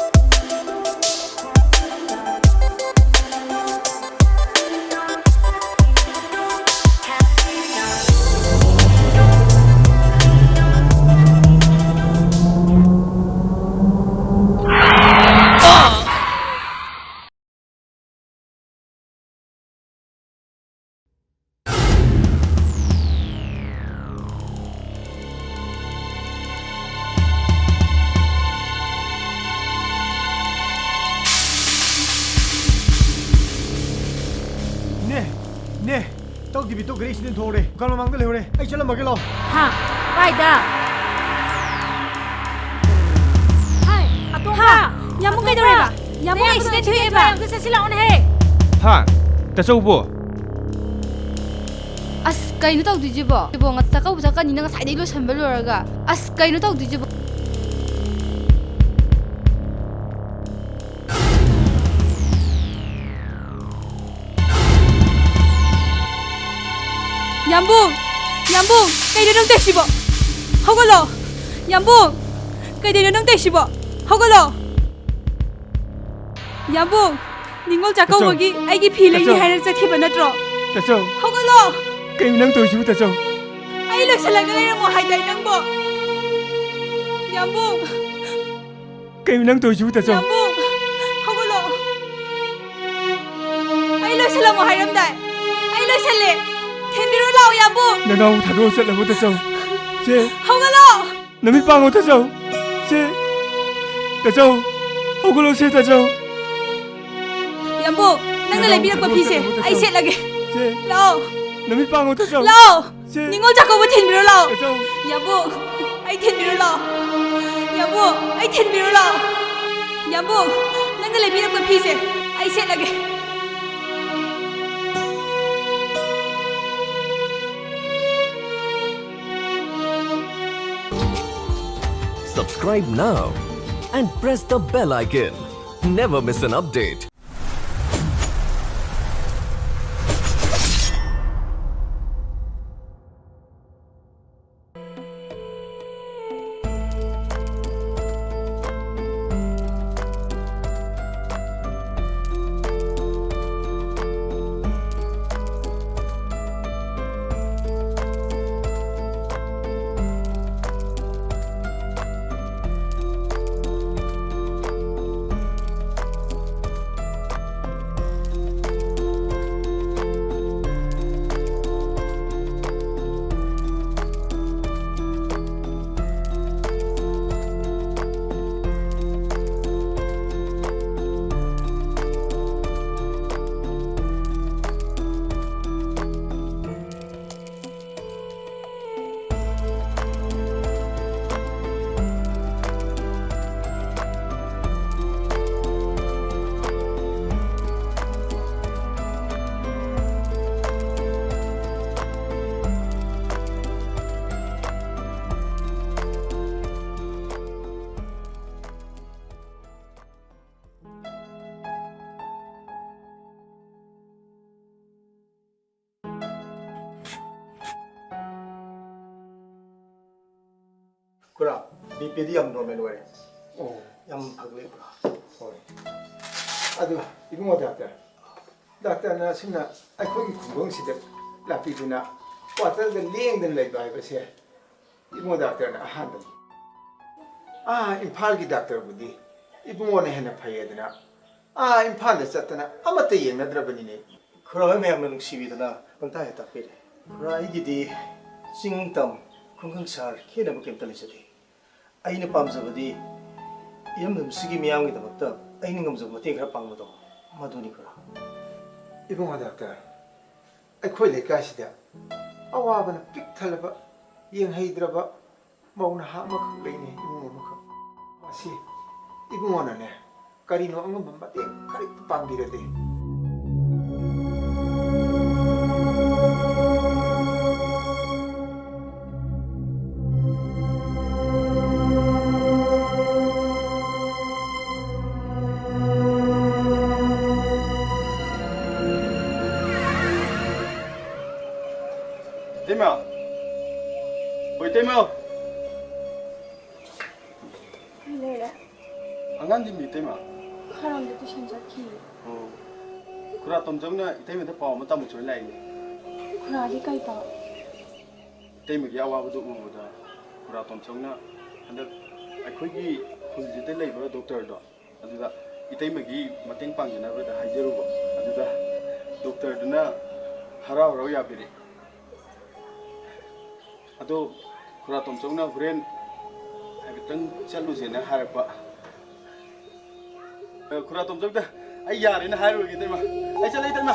ꯅꯦ, ꯅꯦ, ꯇꯧꯗꯕꯤ ꯇꯧꯈ꯭ꯔꯦ, ꯑꯩ ꯁꯤꯗ ꯊꯣꯛꯍꯧꯔꯦ꯫ ꯗꯨꯀꯥꯟ ꯃꯃꯥꯡꯗ ꯂꯩꯍꯧꯔꯦ꯫ ꯑꯩ ꯆꯠꯂꯝꯃꯒꯦ, ꯂꯥꯛꯑꯣ꯫ ꯍꯥ? ꯀꯥꯏꯗ? ꯍꯥꯏ, ꯑꯇꯣꯝꯕ! ꯍꯥ? ꯌꯥꯝꯕꯨꯡ ꯀꯩꯗꯧꯔꯦꯕ? ꯌꯥꯝꯕꯨꯡ ꯑꯩ ꯁꯤꯗ ꯊꯣꯛꯑꯦꯕ꯫ ꯑꯝꯇ ꯆꯠꯁꯤ ꯂꯥꯛꯑꯣꯅꯦꯍꯦ꯫ ꯍꯥ? ꯇꯥꯆꯧꯕꯣ? ꯑꯁ, ꯀꯩꯅꯣ ꯇꯧꯗꯣꯏꯁꯤꯕꯣ? ꯏꯕꯣ, ꯉ-, ꯆꯥꯛꯀꯧꯕ ꯆꯠꯀꯅꯤꯅ ꯉꯁꯥꯏꯗꯩ ꯂꯣꯏꯁꯟꯕ ꯂꯣꯏꯔꯒ꯫ ꯑꯁ, ꯀꯩꯅꯣ ꯇꯧꯗꯣꯏꯁꯤꯕꯣ? ꯌꯥꯝꯕꯨꯡ! ꯌꯥꯝꯕꯨꯡ! ꯀꯩꯅꯣ ꯅꯪ ꯇꯧꯏꯁꯤꯕꯣ? ꯍꯧꯒꯠꯂꯣ! ꯌꯥꯝꯕꯨꯡ! ꯀꯩꯗꯧꯔꯤꯅꯣ ꯅꯪ ꯇꯧꯏꯁꯤꯕꯣ? ꯍꯧꯒꯠꯂꯣ! ꯌꯥꯝꯕꯨꯡ! ꯅꯤꯉꯣꯜ ꯆꯥꯛꯀꯧꯕꯒꯤ ꯑꯩꯒꯤ ꯐꯤ ꯂꯩꯅꯤ ꯇꯥꯆꯧ! ꯍꯥꯏꯔ ꯆꯠꯈꯤꯕ ꯅꯠꯇ꯭ꯔꯣ? ꯇꯥꯆꯧ! ꯍꯧꯒꯠꯂꯣ! ꯀꯩꯅꯣ ꯅꯪ ꯇꯧꯏꯁꯤꯕꯨ, ꯇꯥꯆꯧ? ꯑꯩ ꯂꯣꯏꯁꯤꯜꯂꯒ ꯂꯩꯔꯝꯃꯣ ꯍꯥꯏꯗꯥꯏ ꯅꯪꯕꯣ? ꯌꯥꯝꯕꯨꯡ! ꯀꯩꯅꯣ ꯅꯪ ꯇꯧꯏꯁꯤꯕꯨ, ꯇꯥꯆꯧ? ꯌꯥꯝꯕꯨꯡ! ꯍꯧꯒꯠꯂꯣ! ꯑꯩ ꯂꯣꯏꯁꯤꯜꯂꯝꯃꯣ ꯍꯥꯏꯔꯝꯗꯥꯏ? ꯑꯩ ꯂꯣꯏꯁꯤꯜꯂꯦ! ꯊꯤꯟꯕꯤꯔꯣ ꯂꯥꯛꯑꯣ, ꯌꯥꯝꯕꯨꯡ! ꯅꯅꯥꯎ ꯊꯥꯗꯣꯛꯑ ꯆꯠꯂꯕꯣ, ꯇꯥꯆꯧ? ꯁꯦ! ꯍꯧꯒꯠꯂꯣ! ꯅꯃꯤꯠ ꯄꯥꯡꯉꯣ, ꯇꯥꯆꯧ! ꯁꯦ! ꯇꯥꯆꯧ! ꯍꯧꯒꯠꯂꯣ, ꯁꯦ, ꯇꯥꯆꯧ! ꯌꯥꯝꯕꯨꯡ, ꯅꯪꯅ ꯅꯅꯥꯎ ꯂꯩꯕꯤꯔꯛꯄ ꯊꯥꯗꯣꯛꯑ ꯐꯤꯁꯦ ꯆꯠꯂꯕꯣ, ꯇꯥꯆꯧ? ꯑꯩ ꯁꯦꯠꯂꯒꯦ꯫ ꯁꯦ! ꯂꯥꯛꯑꯣ! ꯅꯃꯤꯠ ꯄꯥꯡꯉꯣ, ꯇꯥꯆꯧ! ꯂꯥꯛꯑꯣ! ꯁꯦ! ꯅꯤꯉꯣꯜ ꯆꯥꯛꯀꯧꯕ ꯊꯤꯟꯕꯤꯔꯣ ꯂꯥꯛꯑꯣ꯫ ꯇꯥꯆꯧ! ꯌꯥꯝꯕꯨꯡ, ꯑꯩ ꯊꯤꯟꯕꯤꯔꯣ ꯂꯥꯛꯑꯣ꯫ ꯌꯥꯝꯕꯨꯡ, ꯑꯩ ꯊꯤꯟꯕꯤꯔꯣ ꯂꯥꯛꯑꯣ꯫ ꯌꯥꯝꯕꯨꯡ, ꯅꯪꯅ ꯂꯩꯕꯤꯔꯛꯄ ꯐꯤꯁꯦ ꯑꯩ ꯁꯦꯠꯂꯒꯦ꯫ Subscribe now and press the bell icon. Never miss an update. B ꯄꯤꯗꯤ ꯌꯥꯝ ꯅꯣꯔꯃꯦꯜ ꯑꯣꯏꯔꯦ꯫ ꯑꯣ꯫ ꯌꯥꯝ ꯐꯒꯠꯂꯦ꯫ ꯍꯣꯏ꯫ ꯑꯗꯨ ꯏꯕꯨꯡꯉꯣ ꯗꯥꯛꯇꯔ, ꯗꯥꯛꯇꯔꯅ ꯑꯁꯨꯝꯅ ꯑꯩꯈꯣꯏꯒꯤ ꯈꯨꯡꯒꯪꯁꯤꯗ ꯂꯥꯛꯄꯤꯗꯨꯅ ꯀ꯭ꯋꯥꯇꯔꯗ ꯂꯦꯡꯗꯅ ꯂꯩꯕ ꯍꯥꯏꯕꯁꯦ ꯏꯕꯨꯡꯉꯣ ꯗꯥꯛꯇꯔꯅ ꯑꯍꯥꯟꯕꯅꯤ꯫ ꯑꯥ ꯏꯝꯐꯥꯜꯒꯤ ꯗꯥꯛꯇꯔꯕꯨꯗꯤ ꯏꯕꯨꯡꯉꯣꯅ ꯍꯦꯟꯅ ꯐꯩꯌꯦꯗꯅ ꯑꯥ ꯏꯝꯐꯥꯜꯗ ꯆꯠꯇꯅ ꯑꯃꯠꯇ ꯌꯦꯡꯅꯗ꯭ꯔꯕꯅꯤꯅꯦ꯫ ꯈꯨꯔꯥ ꯍꯣꯏ ꯃꯌꯥꯝꯅ ꯅꯨꯡꯁꯤꯕꯤꯗꯅ ꯄꯪꯇꯥꯛ ꯍꯦꯛ ꯇꯥꯛꯄꯤꯔꯦ꯫ ꯈꯨꯔꯥ, ꯑꯩꯒꯤꯗꯤ ꯆꯤꯡ ꯇꯝ, ꯈꯨꯡꯒꯪ ꯁꯍꯔ ꯈꯦꯠꯅꯕ ꯀꯩꯝꯇ ꯂꯩꯖꯗꯦ꯫ ꯑꯩꯅ ꯄꯥꯝꯖꯕꯗꯤ ꯏꯔꯝꯗꯝꯁꯤꯒꯤ ꯃꯤꯌꯥꯝꯒꯤꯗꯃꯛꯇ ꯑꯩꯅ ꯉꯝꯖꯕ ꯃꯇꯦꯡ ꯈꯔ ꯄꯥꯡꯕꯗꯣ, ꯃꯗꯨꯅꯤ ꯈꯨꯔꯥ꯫ ꯏꯕꯨꯡꯉꯣ ꯗꯥꯛꯇꯔ, ꯑꯩꯈꯣꯏ ꯂꯩꯀꯥꯏꯁꯤꯗ ꯑꯋꯥꯕꯅ ꯄꯤꯛ ꯊꯜꯂꯕ, ꯌꯦꯡꯍꯩꯗ꯭ꯔꯕ ꯃꯧ ꯅꯍꯥ ꯑꯃꯈꯛ ꯂꯩꯅꯦ, ꯏꯃꯨꯡ ꯑꯃꯈꯛ꯫ ꯃꯁꯤ ꯏꯕꯨꯡꯉꯣꯅꯅꯦ, ꯀꯔꯤꯅꯣ ꯑꯉꯝꯕ ꯃꯇꯦꯡ ꯈꯔ ꯄꯥꯡꯕꯤꯔꯗꯤ꯫ ꯏꯇꯩꯃ! ꯍꯣꯏ, ꯏꯇꯩꯃ! ꯀꯩ ꯂꯩꯔꯦ? ꯑꯉꯥꯡꯗꯤ ꯃꯤ ꯏꯇꯩꯃ? ꯈꯔꯝꯗ ꯇꯨꯏꯁꯟ ꯆꯠꯈꯤ꯫ ꯑꯣ꯫ ꯈꯨꯔꯥ ꯇꯣꯝꯆꯧꯅ ꯏꯇꯩꯃꯗ ꯄꯥꯎ ꯑꯃ ꯇꯝꯃꯨꯆꯣꯅ ꯂꯥꯛꯏꯅꯦ꯫ ꯈꯨꯔꯥꯒꯤ ꯀꯩ ꯄꯥꯎ? ꯏꯇꯩꯃꯒꯤ ꯑꯋꯥꯕꯗꯨ ꯎꯕꯗ ꯈꯨꯔꯥ ꯇꯣꯝꯆꯧꯅ ꯍꯟꯗꯛ ꯑꯩꯈꯣꯏꯒꯤ ꯈꯨꯜꯁꯤꯗ ꯂꯩꯕ ꯗꯣꯛꯇꯔꯗꯣ, ꯑꯗꯨꯗ ꯏꯇꯩꯃꯒꯤ ꯃꯇꯦꯡ ꯄꯥꯡꯖꯅꯕꯗ ꯍꯥꯏꯖꯔꯨꯕ꯫ ꯑꯗꯨꯗ ꯗꯣꯛꯇꯔꯗꯨꯅ ꯍꯔꯥꯎ ꯍꯔꯥꯎ ꯌꯥꯕꯤꯔꯦ꯫ ꯑꯗꯣ ꯈꯨꯔꯥ ꯇꯣꯝꯆꯧꯅ ꯍꯣꯔꯦꯟ ꯍꯥꯏꯐꯦꯠꯇꯪ ꯆꯠꯂꯨꯁꯦꯅ ꯍꯥꯏꯔꯛꯄ꯫ ꯑ, ꯈꯨꯔꯥ ꯇꯣꯝꯆꯧꯗ ꯑꯩ ꯌꯥꯔꯦꯅ ꯍꯥꯏꯔꯨꯔꯒꯦ, ꯏꯇꯩꯃ꯫ ꯑꯩ ꯆꯠꯂꯦ, ꯏꯇꯩꯃ꯫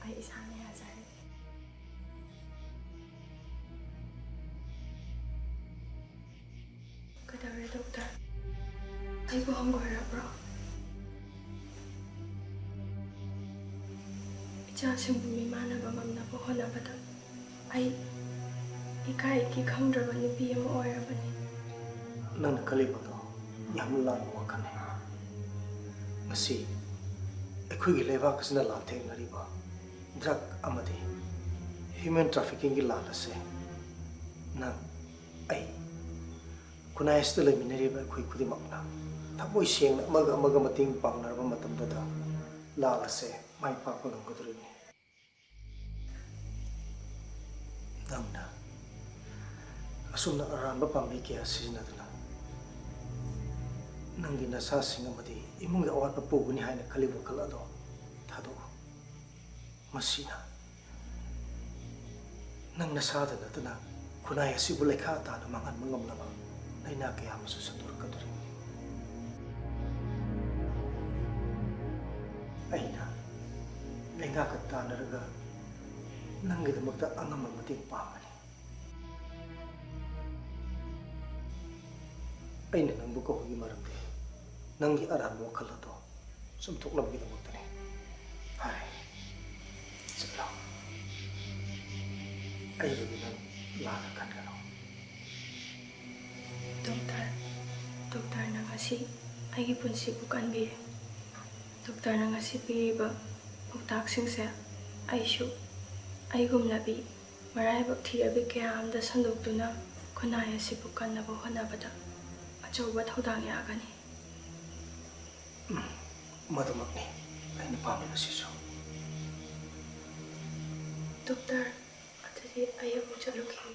ꯑꯩ ꯏꯁꯥꯅ ꯌꯥꯖꯔꯦ꯫ ꯀꯩꯗꯧꯔꯦ, ꯗꯣꯛꯇꯔ? ꯑꯩꯕꯨ ꯍꯪꯒꯣꯏꯔꯕ꯭ꯔꯣ? ꯏꯆꯥꯁꯤꯡꯕꯨ ꯃꯤꯃꯥꯟꯅꯕ ꯉꯝꯅꯕ ꯍꯣꯠꯅꯕꯗ ꯑꯩ ꯏꯀꯥꯏ ꯏꯀꯤ ꯈꯪꯗ꯭ꯔꯕ ꯅꯨꯄꯤ ꯑꯃ ꯑꯣꯏꯔꯕꯅꯤ꯫ ꯅꯪꯅ ꯈꯜꯂꯤꯕꯗꯣ ꯌꯥꯝꯅ ꯂꯥꯟꯕ ꯋꯥꯈꯜꯅꯤ꯫ ꯉꯁꯤ ꯑꯩꯈꯣꯏꯒꯤ ꯂꯩꯕꯥꯛ ꯑꯁꯤꯅ ꯂꯥꯟꯊꯦꯡꯅꯔꯤꯕ drug ꯑꯃꯗꯤ human traffickingꯒꯤ ꯂꯥꯟ ꯑꯁꯦ ꯅꯪ, ꯑꯩ, ꯈꯨꯟꯅꯥꯏ ꯑꯁꯤꯗ ꯂꯩꯃꯤꯟꯅꯔꯤꯕ ꯑꯩꯈꯣꯏ ꯈꯨꯗꯤꯡꯃꯛꯅ ꯊꯃꯣꯏ ꯁꯦꯡꯅ ꯑꯃꯒ ꯑꯃꯒ ꯃꯇꯦꯡ ꯄꯥꯡꯅꯔꯕ ꯃꯇꯝꯗꯗ ꯂꯥꯟ ꯑꯁꯦ ꯃꯥꯏ ꯄꯥꯛꯄ ꯉꯝꯒꯗꯧꯔꯤꯕꯅꯤ꯫ ꯅꯪꯅ ꯑꯁꯨꯝꯅ ꯑꯔꯥꯟꯕ ꯄꯥꯝꯕꯩ ꯀꯌꯥ ꯁꯤꯖꯤꯟꯅꯗꯨꯅ ꯅꯪꯒꯤ ꯅꯁꯥꯁꯤꯡ ꯑꯃꯗꯤ ꯏꯃꯨꯡꯒꯤ ꯑꯋꯥꯠꯄ ꯄꯨꯒꯅꯤ ꯍꯥꯏꯅ ꯈꯜꯂꯤꯕ ꯋꯥꯈꯜ ꯑꯗꯣ ꯊꯥꯗꯣꯛꯎ꯫ ꯃꯁꯤꯅ ꯅꯪ ꯅꯁꯥꯗ ꯅꯠꯇꯅ ꯈꯨꯟꯅꯥꯏ ꯑꯁꯤꯕꯨ ꯂꯩꯈꯥ ꯇꯥꯅ ꯃꯥꯡꯍꯟꯕ ꯉꯝꯂꯕ ꯂꯥꯏꯅꯥ ꯀꯌꯥ ꯑꯃꯁꯨ ꯁꯟꯗꯣꯔꯛꯀꯗꯧꯔꯤꯕꯅꯤ꯫ ꯑꯩꯅ ꯂꯩꯉꯥꯛꯀ ꯇꯥꯟꯅꯔꯒ ꯅꯪꯒꯤꯗꯃꯛꯇ ꯑꯉꯝꯕ ꯃꯇꯦꯡ ꯄꯥꯡꯒꯅꯤ꯫ ꯑꯩꯅ ꯅꯪꯕꯨ ꯀꯧꯕꯒꯤ ꯃꯔꯝꯗꯤ ꯅꯪꯒꯤ ꯑꯔꯥꯟꯕ ꯋꯥꯈꯜ ꯑꯗꯣ ꯆꯨꯝꯊꯣꯛꯅꯕꯒꯤꯗꯃꯛꯇꯅꯤ꯫ ꯐꯔꯦ, ꯆꯠꯂꯣ꯫ ꯑꯩꯕꯨꯗꯤ ꯅꯪ ꯂꯥꯟꯅ ꯈꯟꯒꯅꯨ꯫ ꯗꯣꯛꯇꯔ, ꯗꯣꯛꯇꯔꯅ ꯉꯁꯤ ꯑꯩꯒꯤ ꯄꯨꯟꯁꯤꯕꯨ ꯀꯟꯕꯤꯔꯦ꯫ ꯗꯣꯛꯇꯔꯅ ꯉꯁꯤ ꯄꯤꯔꯤꯕ ꯄꯥꯎꯇꯥꯛꯁꯤꯡꯁꯦ ꯑꯩꯁꯨ ꯑꯩꯒꯨꯝꯂꯕꯤ ꯃꯔꯥꯏꯕꯛ ꯊꯤꯔꯕꯤ ꯀꯌꯥ ꯑꯃꯗ ꯁꯟꯗꯣꯛꯇꯨꯅ ꯈꯨꯟꯅꯥꯏ ꯑꯁꯤꯕꯨ ꯀꯟꯅꯕ ꯍꯣꯠꯅꯕꯗ ꯑꯆꯧꯕ ꯊꯧꯗꯥꯡ ꯌꯥꯒꯅꯤ꯫ ꯃꯗꯨꯃꯛꯅꯤ ꯑꯩꯅ ꯄꯥꯝꯂꯤꯕꯁꯤꯁꯨ꯫ ꯗꯣꯛꯇꯔ, ꯑꯗꯨꯗꯤ ꯑꯩ ꯑꯃꯨꯛ ꯆꯠꯂꯨꯈꯤꯒꯦ꯫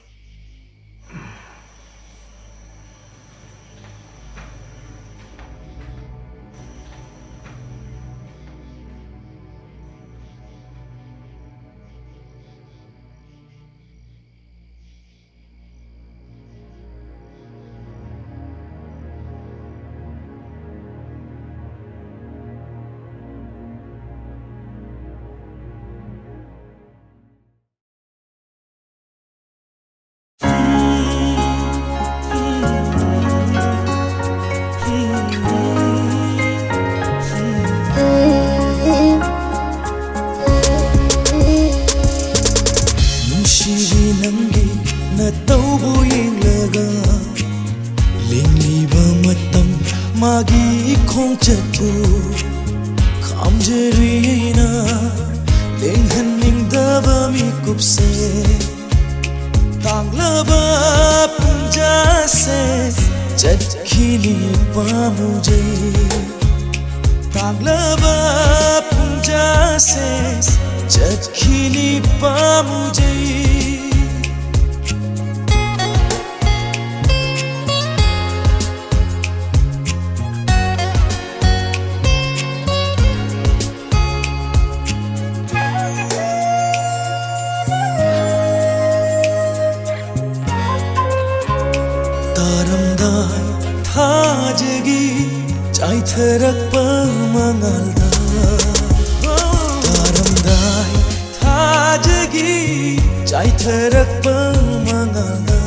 ꯃꯤꯀꯨꯞꯁꯦ, ꯇꯥꯡꯂꯕ ꯄꯨꯡꯖꯥꯁꯦ ꯆꯠꯈꯤꯅꯤ ꯄꯥꯝꯃꯨꯖꯩ꯫ ꯇꯥꯡꯂꯕ ꯄꯨꯡꯖꯥꯁꯦ ꯆꯠꯈꯤꯅꯤ ꯄꯥꯝꯃꯨꯖꯩ꯫ ꯇꯥꯔꯝꯗꯥꯏ ꯊꯥꯖꯒꯤ ꯆꯥꯏꯊꯔꯛꯄ ꯃꯉꯥꯜꯗ, ꯇꯥꯔꯝꯗꯥꯏ ꯊꯥꯖꯒꯤ ꯆꯥꯏꯊꯔꯛꯄ ꯃꯉꯥꯜꯗ,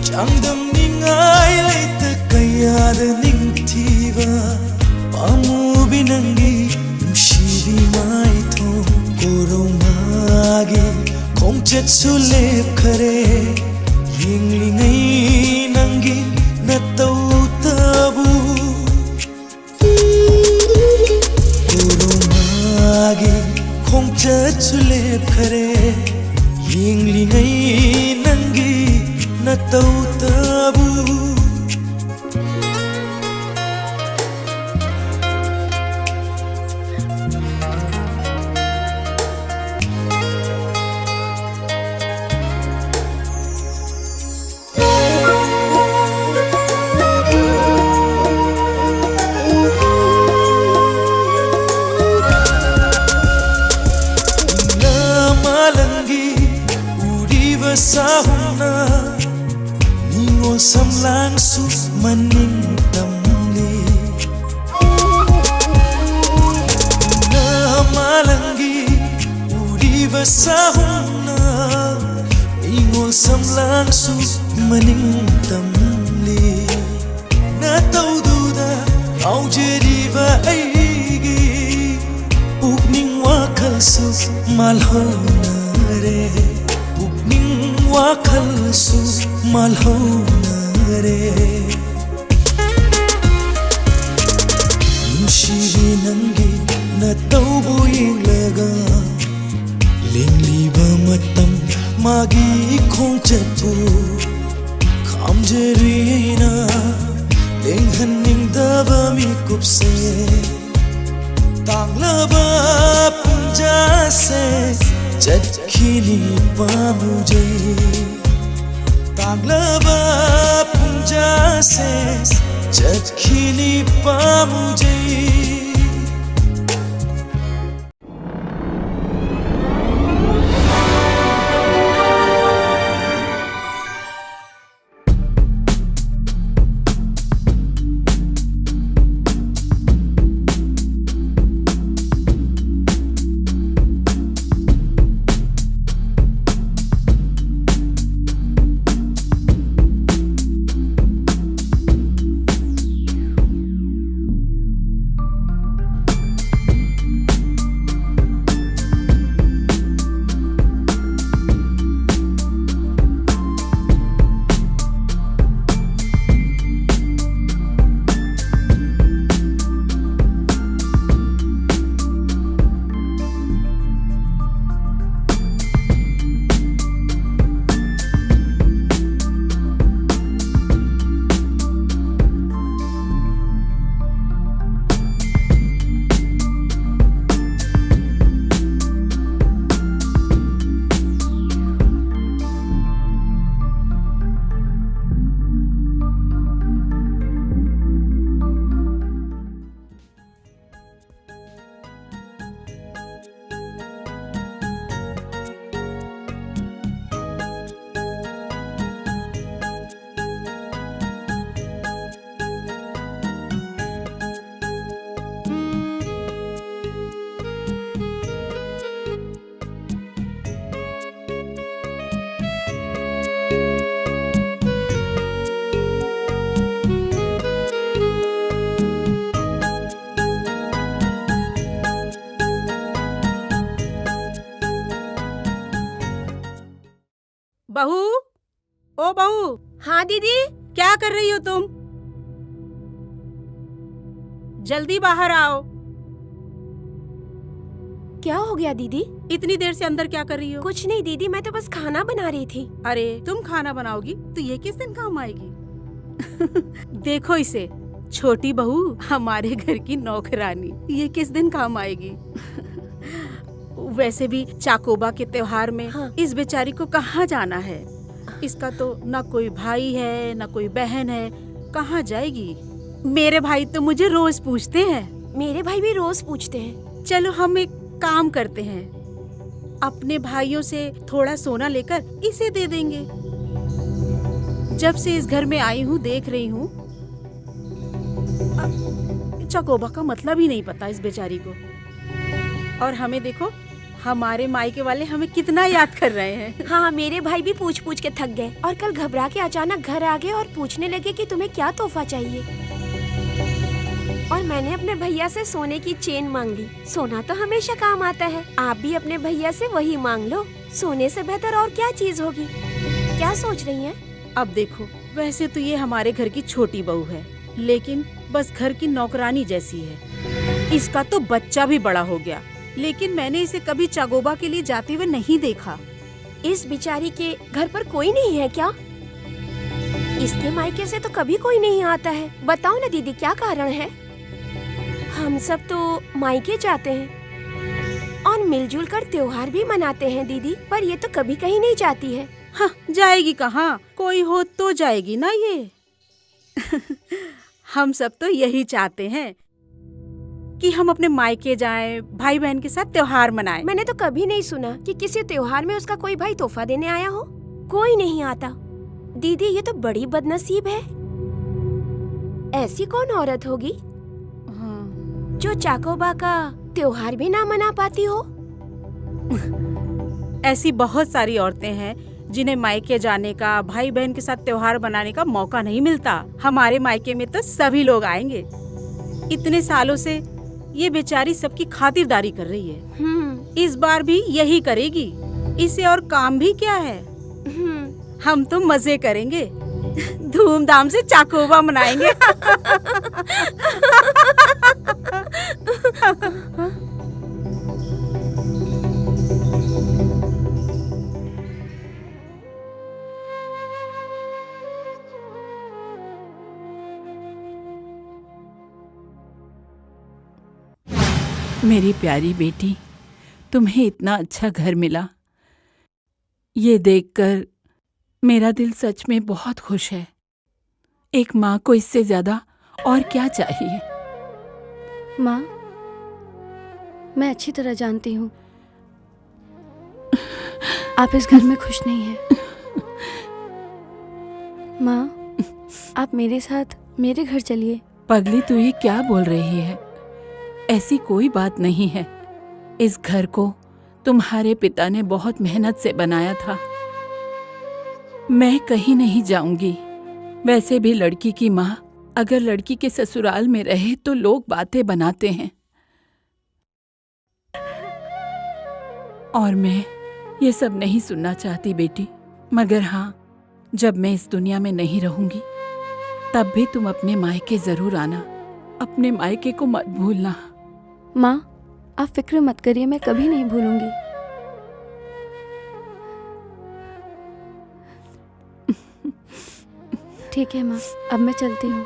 ꯆꯥꯡꯗꯝꯅꯤꯡꯉꯥꯏ ꯂꯩꯇ ꯀꯌꯥꯗ ꯅꯤꯡꯊꯤꯕ ꯄꯥꯝꯃꯨꯕꯤ ꯅꯪꯒꯤ ꯅꯨꯡꯁꯤꯕꯤ ꯃꯥꯏꯊꯣꯡ꯫ ꯀꯣꯔꯧꯉꯥꯒꯤ ꯈꯣꯡꯆꯠꯁꯨ ꯂꯦꯞꯈꯔꯦ, ꯌꯦꯡꯂꯤꯉꯩ ꯅꯪꯒꯤ ꯅꯇꯧꯇꯕꯨ꯫ ꯀꯣꯔꯧꯉꯥꯒꯤ ꯈꯣꯡꯆꯠꯁꯨ ꯂꯦꯞꯈꯔꯦ, ꯌꯦꯡꯂꯤꯉꯩ ꯅꯪꯒꯤ ꯅꯇꯧꯇꯕꯨ꯫ ꯅꯃꯥꯂꯪꯒꯤ ꯎꯔꯤꯕ ꯁꯥꯍꯨꯝꯅ ꯅꯤꯉꯣꯜ ꯁꯝꯂꯥꯡꯁꯨ ꯃꯅꯤꯡ ꯇꯝꯂꯤ꯫ ꯅꯃꯥꯂꯪꯒꯤ ꯎꯔꯤꯕ ꯁꯥꯍꯨꯝꯅ ꯅꯤꯉꯣꯜ ꯁꯝꯂꯥꯡꯁꯨ ꯃꯅꯤꯡ ꯇꯝꯂꯤ꯫ ꯅꯇꯧꯗꯨꯗ ꯉꯥꯎꯖꯔꯤꯕ ꯑꯩꯒꯤ ꯄꯨꯛꯅꯤꯡ ꯋꯥꯈꯜꯁꯨ ꯃꯥꯜꯍꯧꯅꯔꯦ, ꯄꯨꯛꯅꯤꯡ ꯋꯥꯈꯜꯁꯨ ꯃꯥꯜꯍꯧꯅꯔꯦ꯫ ꯅꯨꯡꯁꯤꯕꯤ ꯅꯪꯒꯤ ꯅꯇꯧꯕꯨ ꯌꯦꯡꯂꯒ ꯃꯥꯒꯤ ꯈꯣꯡꯆꯠꯄꯨ ꯈꯥꯝꯖꯔꯤꯅ ꯂꯦꯡꯍꯟꯅꯤꯡꯗꯕ ꯃꯤꯀꯨꯞꯁꯦ, ꯇꯥꯡꯂꯕ ꯄꯨꯡꯖꯥꯁꯦ ꯆꯠꯈꯤꯅꯤ ꯄꯥꯝꯃꯨꯖꯩ꯫ ꯇꯥꯡꯂꯕ ꯄꯨꯡꯖꯥꯁꯦ ꯆꯠꯈꯤꯅꯤ ꯄꯥꯝꯃꯨꯖꯩ꯫ बहू, ओ बहू, हाँ दीदी, क्या कर रही हो तुम? जल्दी बाहर आओ। क्या हो गया दीदी? इतनी देर से अंदर क्या कर रही हो? कुछ नहीं दीदी, मैं तो बस खाना बना रही थी। अरे, तुम खाना बनाओगी तो ये किस दिन काम आएगी? देखो इसे, छोटी बहू, हमारे घर की नौकरानी, ये किस दिन काम आएगी? वैसे भी चाकोबा के त्योहार में हाँ। इस बेचारी को कहाँ जाना है? इसका तो ना कोई भाई है, ना कोई बहन है, कहाँ जाएगी? मेरे भाई तो मुझे रोज पूछते हैं। मेरे भाई भी रोज पूछते हैं। चलो, हम एक काम करते हैं, अपने भाइयों से थोड़ा सोना लेकर इसे दे देंगे। जब से इस घर में आई हूँ, देख रही हूँ, अ, चकोबा का मतलब ही नहीं पता इस बेचारी को। और हमें देखो, हमारे मायके वाले हमें कितना याद कर रहे हैं। हाँ, मेरे भाई भी पूछ पूछ के थक गए और कल घबरा के अचानक घर आ गए और पूछने लगे कि तुम्हें क्या तोहफा चाहिए। और मैंने अपने भैया से सोने की चेन मांग ली। सोना तो हमेशा काम आता है, आप भी अपने भैया से वही मांग लो। सोने से बेहतर और क्या चीज होगी? क्या सोच रही हैं? अब देखो, वैसे तो ये हमारे घर की छोटी बहू है, लेकिन बस घर की नौकरानी जैसी है। इसका तो बच्चा भी बड़ा हो गया, लेकिन मैंने इसे कभी चाकोबा के लिए जाते हुए नहीं देखा। इस बेचारी के घर पर कोई नहीं है क्या? इसके मायके से तो कभी कोई नहीं आता है। बताओ ना दीदी, क्या कारण है? हम सब तो मायके जाते हैं और मिलजुल कर त्योहार भी मनाते हैं दीदी, पर ये तो कभी कहीं नहीं जाती है। हाँ, जाएगी कहाँ? कोई हो तो जाएगी ना ये। हम सब तो यही चाहते हैं कि हम अपने मायके जाएं, भाई बहन के साथ त्योहार मनाएं। मैंने तो कभी नहीं सुना कि किसी त्योहार में उसका कोई भाई तोहफा देने आया हो। कोई नहीं आता। दीदी, ये तो बड़ी बदनसीब है। ऐसी कौन औरत होगी हाँ। जो चाकोबा का त्योहार भी ना मना पाती हो? ऐसी बहुत सारी औरतें हैं जिन्हें मायके जाने का, भाई बहन के साथ त्योहार मनाने का मौका नहीं मिलता। हमारे मायके में तो सभी लोग आएंगे। इतने सालों से ये बेचारी सबकी खातिरदारी कर रही है। हम्म। इस बार भी यही करेगी। इसे और काम भी क्या है? हम्म। हम तो मजे करेंगे, धूमधाम से चाकोबा मनाएंगे। मेरी प्यारी बेटी, तुम्हें इतना अच्छा घर मिला। ये देखकर मेरा दिल सच में बहुत खुश है। एक माँ को इससे ज्यादा और क्या चाहिए? माँ, मैं अच्छी तरह जानती हूँ आप इस घर में खुश नहीं है। माँ, आप मेरे साथ मेरे घर चलिए। पगली, तू ये क्या बोल रही है? ऐसी कोई बात नहीं है। इस घर को तुम्हारे पिता ने बहुत मेहनत से बनाया था। मैं कहीं नहीं जाऊंगी। वैसे भी लड़की की माँ अगर लड़की के ससुराल में रहे तो लोग बातें बनाते हैं। और मैं ये सब नहीं सुनना चाहती बेटी, मगर हाँ, जब मैं इस दुनिया में नहीं रहूंगी तब भी तुम अपने मायके जरूर आना। अपने मायके को मत भूलना। माँ, आप फिक्र मत करिए, मैं कभी नहीं भूलूंगी। ठीक है माँ, अब मैं चलती हूँ।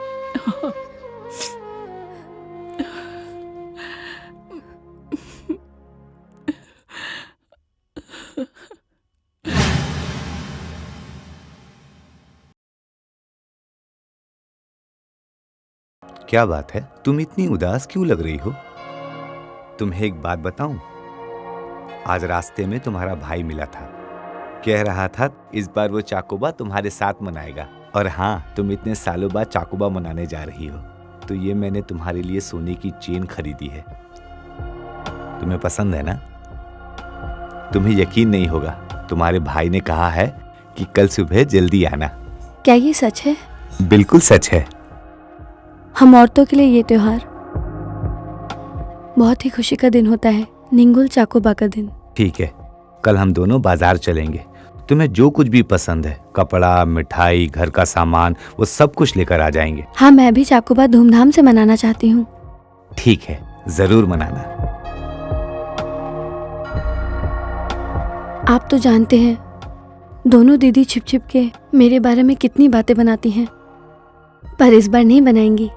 क्या बात है, तुम इतनी उदास क्यों लग रही हो? तुम्हें एक बात बताऊं, आज रास्ते में तुम्हारा भाई मिला था, कह रहा था इस बार वो चाकोबा तुम्हारे साथ मनाएगा। और हाँ, तुम इतने सालों बाद चाकोबा मनाने जा रही हो, तो ये मैंने तुम्हारे लिए सोने की चेन खरीदी है। तुम्हें पसंद है ना? तुम्हें यकीन नहीं होगा, तुम्हारे भाई ने कहा है कि कल सुबह जल्दी आना। क्या ये सच है? बिल्कुल सच है। हम औरतों के लिए ये त्योहार बहुत ही खुशी का दिन होता है, निंगुल चाकोबा का दिन। ठीक है, कल हम दोनों बाजार चलेंगे। तुम्हें जो कुछ भी पसंद है, कपड़ा, मिठाई, घर का सामान, वो सब कुछ लेकर आ जाएंगे। हाँ, मैं भी चाकोबा धूमधाम से मनाना चाहती हूँ। ठीक है, जरूर मनाना। आप तो जानते हैं, दोनों दीदी छिप छिप के मेरे बारे में कितनी बातें बनाती हैं, पर इस बार नहीं बनाएंगी।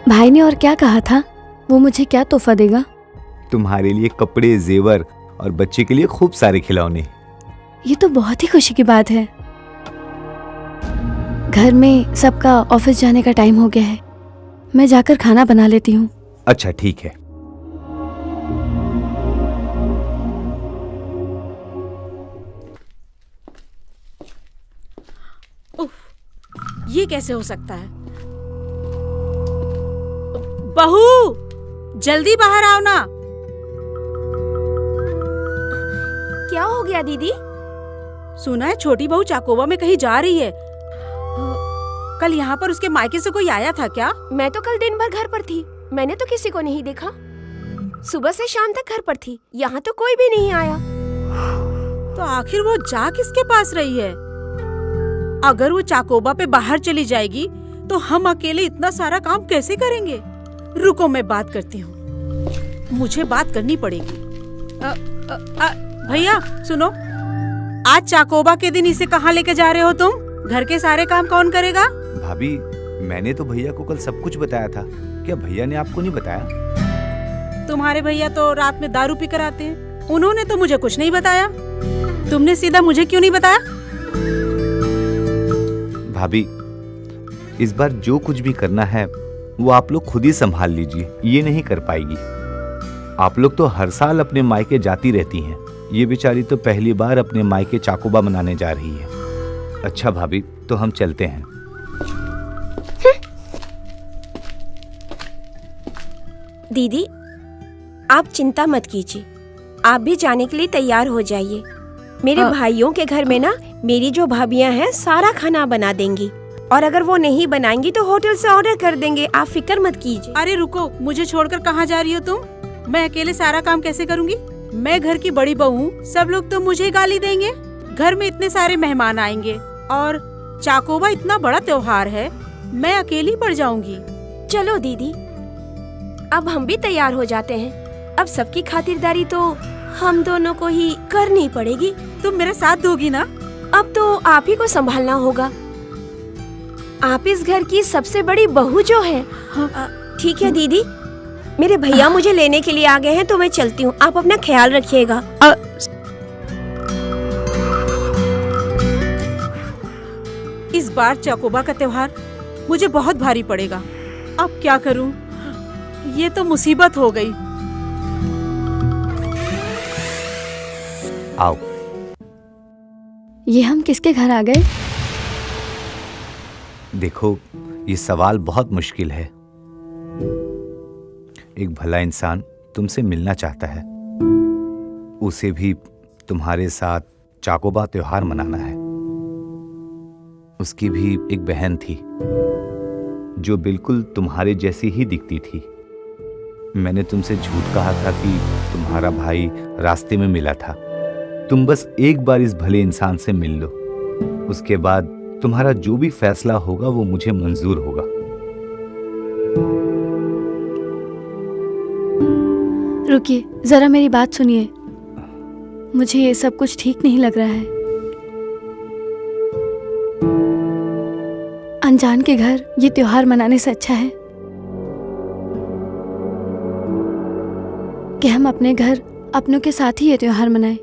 भाई ने और क्या कहा था, वो मुझे क्या तोहफा देगा? तुम्हारे लिए कपड़े, जेवर और बच्चे के लिए खूब सारे खिलौने। ये तो बहुत ही खुशी की बात है। घर में सबका ऑफिस जाने का टाइम हो गया है, मैं जाकर खाना बना लेती हूँ। अच्छा, ठीक है। उफ, ये कैसे हो सकता है? बहू, जल्दी बाहर आओ ना। क्या हो गया दीदी? सुना है छोटी बहू चाकोबा में कहीं जा रही है। कल यहाँ पर उसके मायके से कोई आया था क्या? मैं तो कल दिन भर घर पर थी, मैंने तो किसी को नहीं देखा। सुबह से शाम तक घर पर थी, यहाँ तो कोई भी नहीं आया। तो आखिर वो जा किसके पास रही है? अगर वो चाकोबा पे बाहर चली जाएगी तो हम अकेले इतना सारा काम कैसे करेंगे? रुको, मैं बात करती हूँ, मुझे बात करनी पड़ेगी। अ, अ, अ, भैया सुनो, आज चाकोबा के दिन इसे कहाँ लेके जा रहे हो तुम? घर के सारे काम कौन करेगा? भाभी, मैंने तो भैया को कल सब कुछ बताया था। क्या भैया ने आपको नहीं बताया? तुम्हारे भैया तो रात में दारू पी कर आते हैं, उन्होंने तो मुझे कुछ नहीं बताया। तुमने सीधा मुझे क्यों नहीं बताया? भाभी, इस बार जो कुछ भी करना है, वो आप लोग खुद ही संभाल लीजिए, ये नहीं कर पाएगी। आप लोग तो हर साल अपने मायके जाती रहती हैं, ये बेचारी तो पहली बार अपने मायके चाकोबा मनाने जा रही है। अच्छा भाभी, तो हम चलते हैं। दीदी, आप चिंता मत कीजिए, आप भी जाने के लिए तैयार हो जाइए। मेरे हाँ। भाइयों के घर में ना, मेरी जो भाभियां हैं, सारा खाना बना देंगी, और अगर वो नहीं बनाएंगी तो होटल से ऑर्डर कर देंगे। आप फिक्र मत कीजिए। अरे रुको, मुझे छोड़कर कहाँ जा रही हो तुम? मैं अकेले सारा काम कैसे करूंगी? मैं घर की बड़ी बहू हूँ, सब लोग तो मुझे गाली देंगे। घर में इतने सारे मेहमान आएंगे और चाकोबा इतना बड़ा त्योहार है, मैं अकेली पड़ जाऊंगी। चलो दीदी, अब हम भी तैयार हो जाते हैं। अब सबकी खातिरदारी तो हम दोनों को ही करनी पड़ेगी। तुम मेरा साथ दोगी ना? अब तो आप ही को संभालना होगा। आप इस घर की सबसे बड़ी बहू जो है। हाँ। अ, ठीक है दीदी, मेरे भैया मुझे लेने के लिए आ गए हैं, तो मैं चलती हूँ। आप अपना ख्याल रखिएगा। अ, इस बार चाकोबा का त्योहार मुझे बहुत भारी पड़ेगा। अब क्या करूं? ये तो मुसीबत हो गई। आओ। ये हम किसके घर आ गए? देखो, ये सवाल बहुत मुश्किल है। एक भला इंसान तुमसे मिलना चाहता है। उसे भी तुम्हारे साथ चाकोबा त्योहार मनाना है। उसकी भी एक बहन थी, जो बिल्कुल तुम्हारे जैसी ही दिखती थी। मैंने तुमसे झूठ कहा था कि तुम्हारा भाई रास्ते में मिला था। तुम बस एक बार इस भले इंसान से मिल लो, उसके बाद तुम्हारा जो भी फैसला होगा, वो मुझे मंजूर होगा। रुकिए, जरा मेरी बात सुनिए। मुझे ये सब कुछ ठीक नहीं लग रहा है। अनजान के घर ये त्योहार मनाने से अच्छा है कि हम अपने घर अपनों के साथ ही ये त्योहार मनाएं।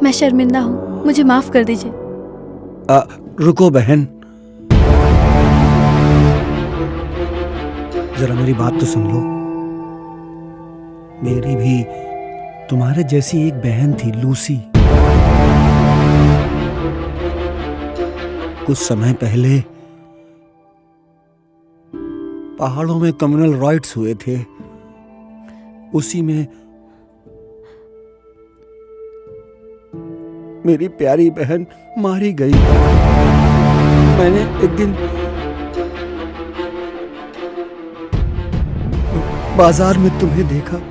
मैं शर्मिंदा हूँ, मुझे माफ कर दीजिए। अ, रुको बहन, जरा मेरी बात तो सुन लो। मेरी भी तुम्हारे जैसी एक बहन थी, लूसी। कुछ समय पहले पहाड़ों में कम्युनल राइट्स हुए थे, उसी में मेरी प्यारी बहन मारी गई। मैंने एक दिन बाजार में तुम्हें देखा,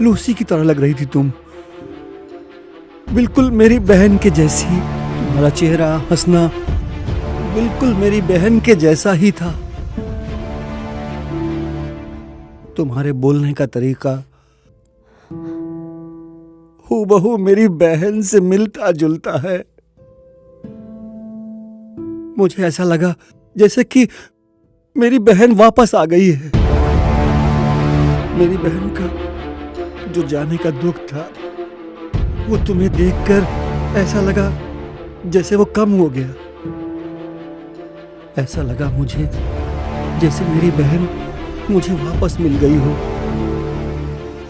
लूसी की तरह लग रही थी तुम। बिल्कुल मेरी बहन के जैसी। तुम्हारा चेहरा, हंसना बिल्कुल मेरी बहन के जैसा ही था। तुम्हारे बोलने का तरीका हूबहू मेरी बहन से मिलता जुलता है। मुझे ऐसा लगा जैसे कि मेरी बहन वापस आ गई है। मेरी बहन का जो जाने का दुख था, वो तुम्हें देखकर ऐसा लगा जैसे वो कम हो गया। ऐसा लगा मुझे जैसे मेरी बहन मुझे वापस मिल गई हो,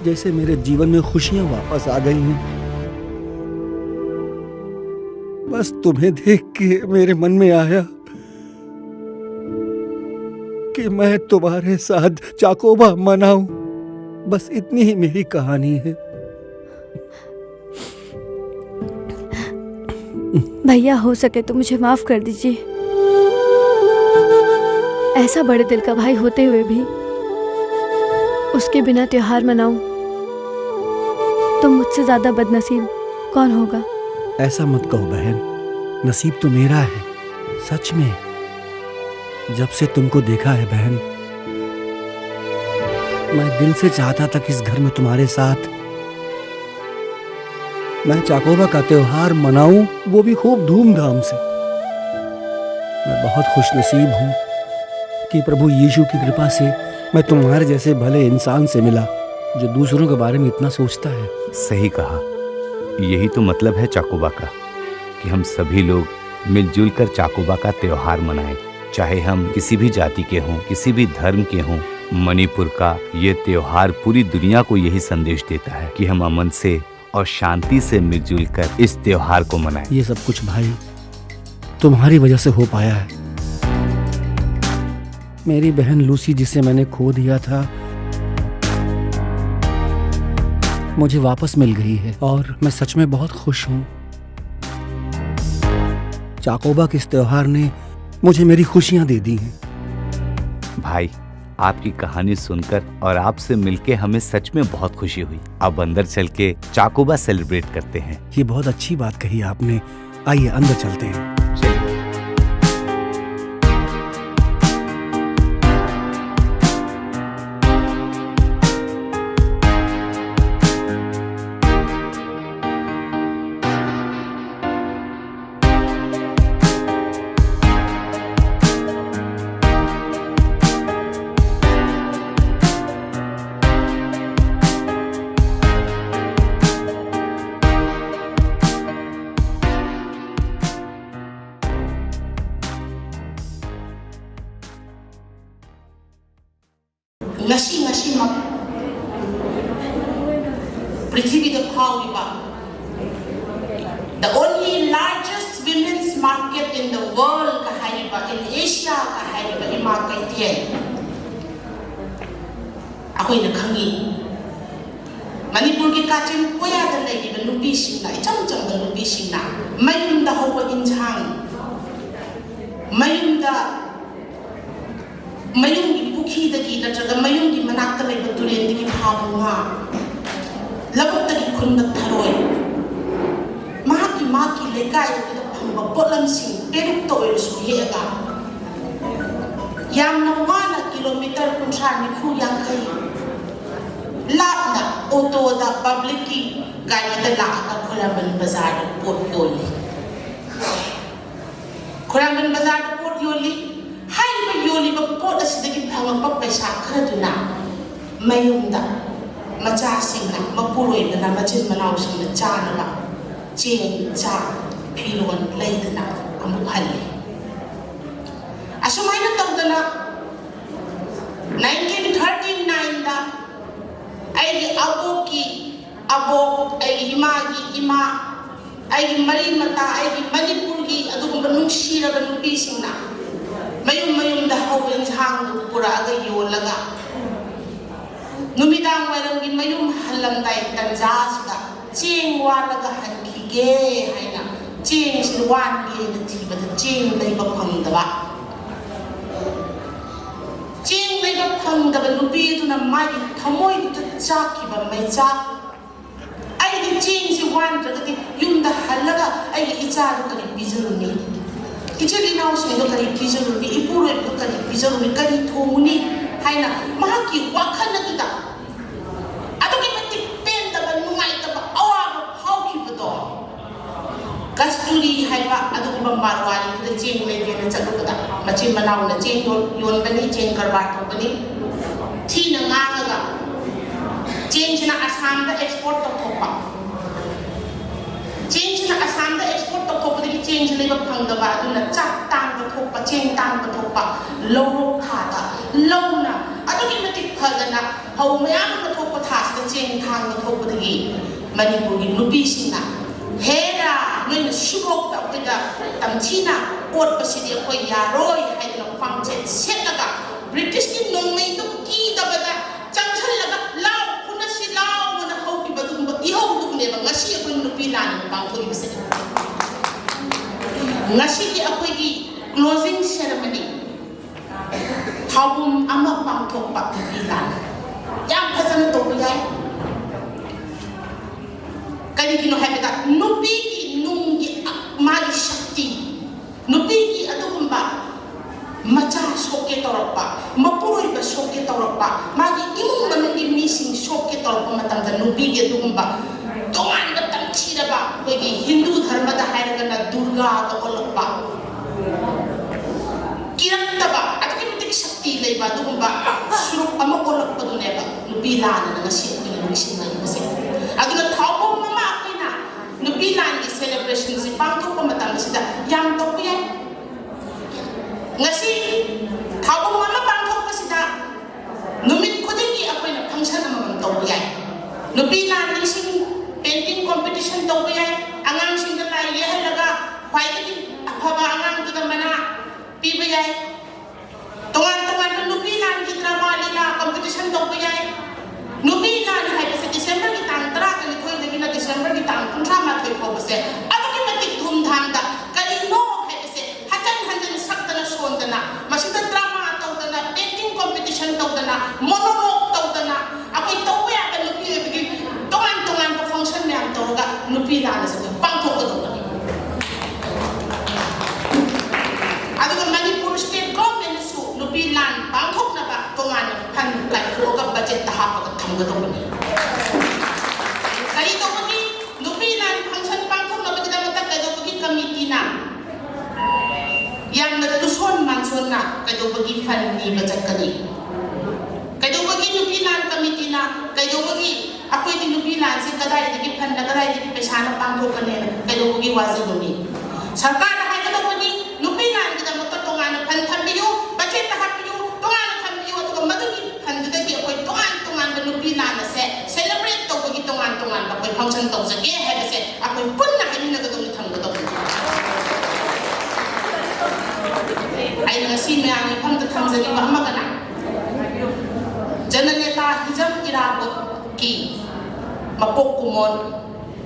जैसे मेरे जीवन में खुशियां वापस आ गई हैं। बस तुम्हें देख के मेरे मन में आया कि मैं तुम्हारे साथ चाकोबा मनाऊं। बस इतनी ही मेरी कहानी है। भैया, हो सके तो मुझे माफ कर दीजिए। ऐसा बड़े दिल का भाई होते हुए भी उसके बिना त्योहार मनाऊं, तो मुझसे ज्यादा बदनसीब कौन होगा? ऐसा मत कहो बहन, नसीब तो मेरा है सच में। जब से तुमको देखा है बहन, मैं दिल से चाहता था कि इस घर में तुम्हारे साथ मैं चाकोबा का त्योहार मनाऊं, वो भी खूब धूमधाम से। मैं बहुत खुशनसीब हूं कि प्रभु यीशु की कृपा से मैं तुम्हारे जैसे भले इंसान से मिला, जो दूसरों के बारे में इतना सोचता है। सही कहा। यही तो मतलब है चाकोबा का, कि हम सभी लोग मिलजुल कर चाकोबा का त्योहार मनाएं। चाहे हम किसी भी जाति के हों, किसी भी धर्म के हों, मणिपुर का ये त्योहार पूरी दुनिया को यही संदेश देता है कि हम अमन से और शांति से मिलजुल कर इस त्योहार को मनाएं। ये सब कुछ भाई तुम्हारी वजह से हो पाया है। मेरी बहन लूसी, जिसे मैंने खो दिया था, मुझे वापस मिल गई है और मैं सच में बहुत खुश हूँ। चाकोबा के इस त्योहार ने मुझे मेरी खुशियां दे दी हैं। भाई, आपकी कहानी सुनकर और आपसे मिलके हमें सच में बहुत खुशी हुई। अब अंदर चल के चाकोबा सेलिब्रेट करते हैं। ये बहुत अच्छी बात कही आपने। आइए, अंदर चलते हैं। चलिए। ꯉꯁꯤ ꯉꯁꯤꯃꯛ ꯄ꯭ꯔꯤꯊꯤꯕꯤꯗ ꯐꯥꯎꯔꯤꯕ the only largest women's market in the world ꯀ ꯍꯥꯏꯔꯤꯕ, in Asia ꯀ ꯍꯥꯏꯔꯤꯕ ꯏꯃꯥ ꯀꯩꯊꯦꯜ ꯑꯩꯈꯣꯏꯅ ꯈꯪꯉꯤ꯫ ꯃꯅꯤꯄꯨꯔꯒꯤ ꯀꯥꯆꯤꯟ ꯀꯣꯌꯥꯗ ꯂꯩꯔꯤꯕ ꯅꯨꯄꯤꯁꯤꯡꯅ, ꯏꯆꯝ ꯆꯝꯕ ꯅꯨꯄꯤꯁꯤꯡꯅ ꯃꯌꯨꯝꯗ ꯍꯧꯕ ꯏꯟꯁꯥꯡ, ꯃꯌꯨꯝꯗ, ꯃꯌꯨꯝꯒꯤ ꯄꯨꯈ꯭ꯔꯤꯗꯒꯤ ꯅꯠꯇ꯭ꯔꯒ ꯃꯌꯨꯝꯒꯤ ꯃꯅꯥꯛꯇ ꯂꯩꯕ ꯇꯨꯔꯦꯜꯗꯒꯤ ꯐꯥꯕ ꯉꯥ, ꯂꯧꯕꯨꯛꯇꯒꯤ ꯈꯨꯟꯕ ꯊꯔꯣꯏ, ꯃꯍꯥꯛꯀꯤ, ꯃꯍꯥꯛꯀꯤ ꯂꯩꯀꯥꯏ ꯑꯗꯨꯗ ꯐꯪꯕ ꯄꯣꯠꯂꯝꯁꯤꯡ ꯄꯦꯔꯨꯛꯇ ꯑꯣꯏꯔꯁꯨ ꯍꯦꯛꯑꯒ, ꯌꯥꯝꯅ ꯋꯥꯅ ꯀꯤꯂꯣꯃꯤꯇꯔ ꯀꯨꯟꯊ꯭ꯔꯥ, ꯅꯤꯐꯨ, ꯌꯥꯡꯈꯩ ꯂꯥꯞꯅ ꯑꯣꯇꯣꯗ, ꯄꯕ꯭ꯂꯤꯛꯀꯤ ꯒꯥꯔꯤꯗ ꯂꯥꯛꯑꯒ ꯈꯣꯏꯔꯥꯝꯕꯟ ꯕꯖꯥꯔꯗ ꯄꯣꯠ ꯌꯣꯜꯂꯤ꯫ ꯈꯣꯏꯔꯥꯝꯕꯟ ꯕꯖꯥꯔꯗ ꯄꯣꯠ ꯌꯣꯜꯂꯤ꯫ ꯍꯥꯏꯔꯤꯕ ꯌꯣꯜꯂꯤꯕ ꯄꯣꯠ ꯑꯁꯤꯗꯒꯤ ꯐꯪꯂꯛꯄ ꯄꯩꯁꯥ ꯈꯔꯗꯨꯅ ꯃꯌꯨꯝꯗ ꯃꯆꯥꯁꯤꯡꯅ, ꯃꯄꯨꯔꯣꯏꯕꯅ, ꯃꯆꯤꯟ ꯃꯅꯥꯎꯁꯤꯡꯅ ꯆꯥꯅꯕ ꯆꯦꯡ, ꯆꯥꯛ, ꯐꯤꯔꯣꯜ ꯂꯩꯗꯅ ꯑꯃꯨꯛ ꯍꯜꯂꯤ꯫ ꯑꯁꯨꯃꯥꯏꯅ ꯇꯧꯗꯅ nineteen thirty nineꯗ ꯑꯩꯒꯤ ꯑꯕꯣꯛꯀꯤ ꯑꯕꯣꯛ, ꯑꯩꯒꯤ ꯏꯃꯥꯒꯤ ꯏꯃꯥ, ꯑꯩꯒꯤ ꯃꯔꯤ ꯃꯇꯥ, ꯑꯩꯒꯤ ꯃꯅꯤꯄꯨꯔꯒꯤ ꯑꯗꯨꯒꯨꯝꯕ ꯅꯨꯡꯁꯤꯔꯕ ꯅꯨꯄꯤꯁꯤꯡꯅ ꯃꯌꯨꯝ ꯃꯌꯨꯝꯗ ꯍꯧꯕ ꯏꯟꯁꯥꯡꯗꯨ ꯄꯨꯔꯛꯑꯒ ꯌꯣꯜꯂꯒ, ꯅꯨꯃꯤꯗꯥꯡ ꯋꯥꯏꯔꯝꯒꯤ ꯃꯌꯨꯝ ꯍꯜꯂꯝꯗꯥꯏ ꯇꯟꯖꯥꯁꯤꯗ ꯆꯦꯡ ꯋꯥꯜꯂꯒ ꯍꯟꯈꯤꯒꯦ ꯍꯥꯏꯅ ꯆꯦꯡꯁꯤ ꯋꯥꯟꯒꯦꯅ ꯊꯤꯕꯗ ꯆꯦꯡ ꯂꯩꯕ ꯐꯪꯗꯕ꯫ ꯆꯦꯡ ꯂꯩꯕ ꯐꯪꯗꯕ ꯅꯨꯄꯤ ꯑꯗꯨꯅ ꯃꯥꯒꯤ ꯊꯃꯣꯏꯗꯨꯗ ꯆꯥꯛꯈꯤꯕ ꯃꯩꯆꯥꯛ, "ꯑꯩꯗꯤ ꯆꯦꯡꯁꯤ ꯋꯥꯟꯗ꯭ꯔꯒꯗꯤ ꯌꯨꯝꯗ ꯍꯜꯂꯒ ꯑꯩꯒꯤ ꯏꯆꯥꯗꯨ ꯀꯔꯤ ꯄꯤꯖꯔꯨꯅꯤ? ꯏꯆꯤꯜ ꯏꯅꯥꯎꯁꯤꯡꯗꯣ ꯀꯔꯤ ꯄꯤꯖꯔꯨꯅꯤ? ꯏꯄꯨꯔꯣꯏꯕꯗꯣ ꯀꯔꯤ ꯄꯤꯖꯔꯨꯅꯤ? ꯀꯔꯤ ꯊꯣꯡꯉꯨꯅꯤ?" ꯍꯥꯏꯅ ꯃꯍꯥꯛꯀꯤ ꯋꯥꯈꯜ ꯑꯗꯨꯗ ꯑꯗꯨꯛꯀꯤ ꯃꯇꯤꯛ ꯄꯦꯟꯗꯕ, ꯅꯨꯡꯉꯥꯏꯇꯕ, ꯑꯋꯥꯕ ꯐꯥꯎꯈꯤꯕꯗꯣ꯫ ꯀꯁꯇꯨꯔꯤ ꯍꯥꯏꯕ ꯑꯗꯨꯒꯨꯝꯕ ꯃꯥꯔꯋꯥꯔꯤꯗꯨꯗ ꯆꯦꯡ ꯂꯩꯒꯦꯅ ꯆꯠꯂꯨꯕꯗ, ꯃꯆꯤꯟ ꯃꯅꯥꯎꯅ ꯆꯦꯡ ꯌꯣꯟ-, ꯌꯣꯟꯕꯅꯤ, ꯆꯦꯡ ꯀꯔꯕꯥꯔ ꯇꯧꯕꯅꯤ, ꯊꯤꯅ ꯉꯥꯡꯉꯒ ꯆꯦꯡꯁꯤꯅ ꯑꯁꯥꯝꯗ ꯑꯦꯛꯁꯄꯣꯔꯠ ꯇꯧꯊꯣꯛꯄ꯫ ꯆꯦꯡꯁꯤꯅ ꯑꯁꯥꯝꯗ ꯑꯦꯛꯁꯄꯣꯔꯠ ꯇꯧꯊꯣꯛꯄꯗꯒꯤ ꯆꯦꯡꯁꯤ ꯂꯩꯕ ꯐꯪꯗꯕ, ꯑꯗꯨꯅ ꯆꯥꯛ ꯇꯥꯡꯕ ꯊꯣꯛꯄ, ꯆꯦꯡ ꯇꯥꯡꯕ ꯊꯣꯛꯄ, ꯂꯧꯔꯣꯛ ꯊꯥꯗ ꯂꯧꯅ ꯑꯗꯨꯛꯀꯤ ꯃꯇꯤꯛ ꯐꯗꯅ ꯐꯧ ꯃꯌꯥꯝ ꯑꯃ ꯊꯣꯛꯄ ꯊꯥꯁꯤꯗ ꯆꯦꯡ ꯊꯥꯡꯅ ꯊꯣꯛꯄꯗꯒꯤ ꯃꯅꯤꯄꯨꯔꯒꯤ ꯅꯨꯄꯤꯁꯤꯡꯅ, "ꯍꯦꯔꯥ, ꯅꯣꯏꯅ ꯁꯤꯐꯥꯎꯗ ꯑꯩꯈꯣꯏꯗ ꯇꯝꯊꯤꯅ ꯑꯣꯠꯄꯁꯤꯗꯤ ꯑꯩꯈꯣꯏ ꯌꯥꯔꯣꯏ" ꯍꯥꯏꯗꯅ ꯈ꯭ꯋꯥꯡꯆꯦꯠ ꯁꯦꯠꯂꯒ ꯕ꯭ꯔꯤꯇꯤꯁꯀꯤ ꯅꯣꯡꯃꯩꯗꯨ ꯀꯤꯗꯕꯗ ꯆꯪꯁꯜꯂꯒ "ꯂꯥꯎ, ꯐꯨꯅꯁꯤ ꯂꯥꯎ" ꯑꯅ ꯍꯧꯈꯤꯕ ꯑꯗꯨꯒꯨꯝꯕ ꯏꯍꯧꯗꯨꯕꯨꯅꯦꯕ ꯉꯁꯤ ꯑꯩꯈꯣꯏ ꯅꯨꯄꯤ ꯂꯥꯟ ꯄꯥꯡꯊꯣꯛꯏꯕꯁꯦ꯫ ꯉꯁꯤꯒꯤ ꯑꯩꯈꯣꯏꯒꯤ closing ceremony, ꯊꯧꯕꯨꯝ ꯑꯃ ꯄꯥꯡꯊꯣꯛꯄ ꯅꯨꯄꯤ ꯂꯥꯟ ꯌꯥꯝ ꯐꯖꯅ ꯇꯧꯕ ꯌꯥꯏ꯫ ꯀꯔꯤꯒꯤꯅꯣ ꯍꯥꯏꯕꯗ ꯅꯨꯄꯤꯒꯤ ꯅꯨꯡꯒꯤ ꯃꯥꯒꯤ ꯁꯛꯇꯤ, ꯅꯨꯄꯤꯒꯤ ꯑꯗꯨꯒꯨꯝꯕ ꯃꯆꯥ ꯁꯣꯛꯀꯦ ꯇꯧꯔꯛꯄ, ꯃꯄꯨꯔꯣꯏꯕ ꯁꯣꯛꯀꯦ ꯇꯧꯔꯛꯄ, ꯃꯥꯒꯤ ꯏꯃꯨꯡ ꯃꯅꯨꯡꯒꯤ ꯃꯤꯁꯤꯡ ꯁꯣꯛꯀꯦ ꯇꯧꯔꯛꯄ ꯃꯇꯝꯗ ꯅꯨꯄꯤꯒꯤ ꯑꯗꯨꯒꯨꯝꯕ ꯇꯣꯉꯥꯟꯕ ꯇꯝꯊꯤꯔꯕ, ꯑꯩꯈꯣꯏꯒꯤ ꯍꯤꯟꯗꯨ ꯙꯔꯃꯗ ꯍꯥꯏꯔꯒꯅ ꯗꯨꯔꯒꯥꯒ ꯑꯣꯜꯂꯛꯄ, ꯀꯤꯔꯛꯇꯕ, ꯑꯗꯨꯛꯀꯤ ꯃꯇꯤꯛ ꯁꯛꯇꯤ ꯂꯩꯕ ꯑꯗꯨꯒꯨꯝꯕ ꯁꯨꯔꯨꯞ ꯑꯃ ꯑꯣꯜꯂꯛꯄꯗꯨꯅꯦꯕ ꯅꯨꯄꯤ ꯂꯥꯟ ꯑꯅ ꯉꯁꯤ ꯑꯩꯈꯣꯏꯅ ꯅꯤꯡꯁꯤꯡꯅꯔꯤꯕꯁꯦ꯫ ꯑꯗꯨꯅ ꯊꯧꯕꯨꯝ ꯑꯃ ꯑꯩꯈꯣꯏꯅ ꯅꯨꯄꯤ ꯂꯥꯟꯒꯤ celebrationꯁꯤ ꯄꯥꯡꯊꯣꯛꯄ ꯃꯇꯝꯁꯤꯗ ꯌꯥꯝ ꯇꯧꯕ ꯌꯥꯏ꯫ ꯉꯁꯤ ꯊꯧꯕꯨꯝ ꯑꯃ ꯄꯥꯡꯊꯣꯛꯄꯁꯤꯗ ꯅꯨꯃꯤꯠ ꯈꯨꯗꯤꯡꯒꯤ ꯑꯩꯈꯣꯏꯅ function ꯑꯃꯃꯝ ꯇꯧꯕ ꯌꯥꯏ꯫ ꯅꯨꯄꯤ ꯂꯥꯟ ꯅꯤꯡꯁꯤꯡ painting competition ꯇꯧꯕ ꯌꯥꯏ꯫ ꯑꯉꯥꯡꯁꯤꯡꯗ ꯂꯥꯏ ꯌꯦꯛꯍꯜꯂꯒ ꯈ꯭ꯋꯥꯏꯗꯒꯤ ꯑꯐꯕ ꯑꯉꯥꯡꯗꯨꯗ ꯃꯅꯥ ꯄꯤꯕ ꯌꯥꯏ꯫ ꯇꯣꯉꯥꯟ ꯇꯣꯉꯥꯟꯕ ꯅꯨꯄꯤ ꯂꯥꯟꯒꯤ drama ꯂꯤꯂꯥ competition ꯇꯧꯕ ꯌꯥꯏ꯫ ꯅꯨꯄꯤ ꯂꯥꯟ ꯍꯥꯏꯕꯁꯦ Decemberꯒꯤ ꯇꯥꯡ ꯇꯔꯥꯒ ꯅꯤꯊꯣꯏꯗꯒꯤꯅ Decemberꯒꯤ ꯇꯥꯡ ꯀꯨꯟꯊ꯭ꯔꯥ ꯃꯥꯊꯣꯏ ꯐꯥꯎꯕꯁꯦ ꯑꯗꯨꯛꯀꯤ ꯃꯇꯤꯛ ꯙꯨꯝꯙꯥꯝꯗ, ꯀꯔꯤꯅꯣ ꯍꯥꯏꯕꯁꯦ ꯍꯟꯖꯟ ꯍꯟꯖꯟ ꯁꯛꯇꯅ ꯁꯣꯟꯗꯅ, ꯃꯁꯤꯗ drama ꯇꯧꯗꯅ, painting competition ꯇꯧꯗꯅ, monologue ꯇꯧꯗꯅ, ꯑꯩꯈꯣꯏ ꯇꯧꯕ ꯌꯥꯕ ꯅꯨꯄꯤ ꯑꯣꯏꯕꯒꯤ ꯇꯣꯉꯥꯟ ꯇꯣꯉꯥꯟꯕ function ꯃꯌꯥꯝ ꯇꯧꯔꯒ ꯅꯨꯄꯤ ꯂꯥꯟ ꯑꯁꯤ ꯑꯩꯈꯣꯏ ꯄꯥꯡꯊꯣꯛꯀꯗꯧꯕꯅꯤ꯫ ꯑꯗꯨꯒ ꯃꯅꯤꯄꯨꯔ state governmentꯅꯁꯨ ꯅꯨꯄꯤ ꯂꯥꯟ ꯄꯥꯡꯊꯣꯛꯅꯕ ꯇꯣꯉꯥꯟꯅ fund ꯀꯥꯏꯊꯣꯛꯑꯒ budgetꯇ ꯍꯥꯞꯄꯒ ꯊꯝꯒꯗꯧꯕꯅꯤ꯫ ꯀꯔꯤ ꯇꯧꯕꯒꯤ? ꯅꯨꯄꯤ ꯂꯥꯟ function ꯄꯥꯡꯊꯣꯛꯅꯕꯒꯤꯗꯃꯛꯇ ꯀꯩꯗꯧꯕꯒꯤ committeeꯅ ꯌꯥꯝꯅ ꯇꯨꯁꯣꯟ ꯃꯥꯟꯁꯣꯟꯅ ꯀꯩꯗꯧꯕꯒꯤ fund ꯅꯤꯕ ꯆꯠꯀꯅꯤ? ꯀꯩꯗꯧꯕꯒꯤ ꯅꯨꯄꯤ ꯂꯥꯟ committeeꯅ, ꯀꯩꯗꯧꯕꯒꯤ ꯑꯩꯈꯣꯏꯒꯤ ꯅꯨꯄꯤ ꯂꯥꯟꯁꯤ ꯀꯗꯥꯏꯗꯒꯤ fundꯅ, ꯀꯗꯥꯏꯗꯒꯤ ꯄꯩꯁꯥꯅ ꯄꯥꯡꯊꯣꯛꯀꯅꯤ ꯍꯥꯏꯅ ꯀꯩꯗꯧꯕꯒꯤ ꯋꯥꯖꯕꯅꯤ? ꯁꯔꯀꯥꯔꯅ ꯍꯥꯏꯒꯗꯧꯕꯅꯤ, ꯅꯨꯄꯤ ꯂꯥꯟꯒꯤꯗꯃꯛꯇ ꯇꯣꯉꯥꯟꯅ fund ꯊꯝꯕꯤꯌꯨ, budgetꯇ ꯍꯥꯞꯄꯤꯌꯨ, ꯇꯣꯉꯥꯟꯅ ꯊꯝꯕꯤꯌꯨ, ꯑꯗꯨꯒ ꯃꯗꯨꯒꯤ fundꯗꯨꯗꯒꯤ ꯇꯣꯉꯥꯟꯕ ꯑꯩꯈꯣꯏ function ꯇꯧꯖꯒꯦ ꯍꯥꯏꯕꯁꯦ ꯑꯩꯈꯣꯏ ꯄꯨꯟꯅ ꯍꯥꯏꯃꯤꯟꯅꯒꯗꯧꯅꯤ, ꯊꯝꯒꯗꯧꯅꯤ꯫ ꯑꯩꯅ ꯉꯁꯤ ꯃꯌꯥꯝꯒꯤ ꯏꯐꯝꯗ ꯊꯝꯖꯅꯤꯡꯕ ꯑꯃꯒꯅ, ꯖꯅꯅꯦꯇꯥ ꯍꯤꯖꯝ ꯏꯔꯥꯕꯣꯠꯀꯤ ꯃꯄꯣꯛ ꯀꯨꯝꯑꯣꯟ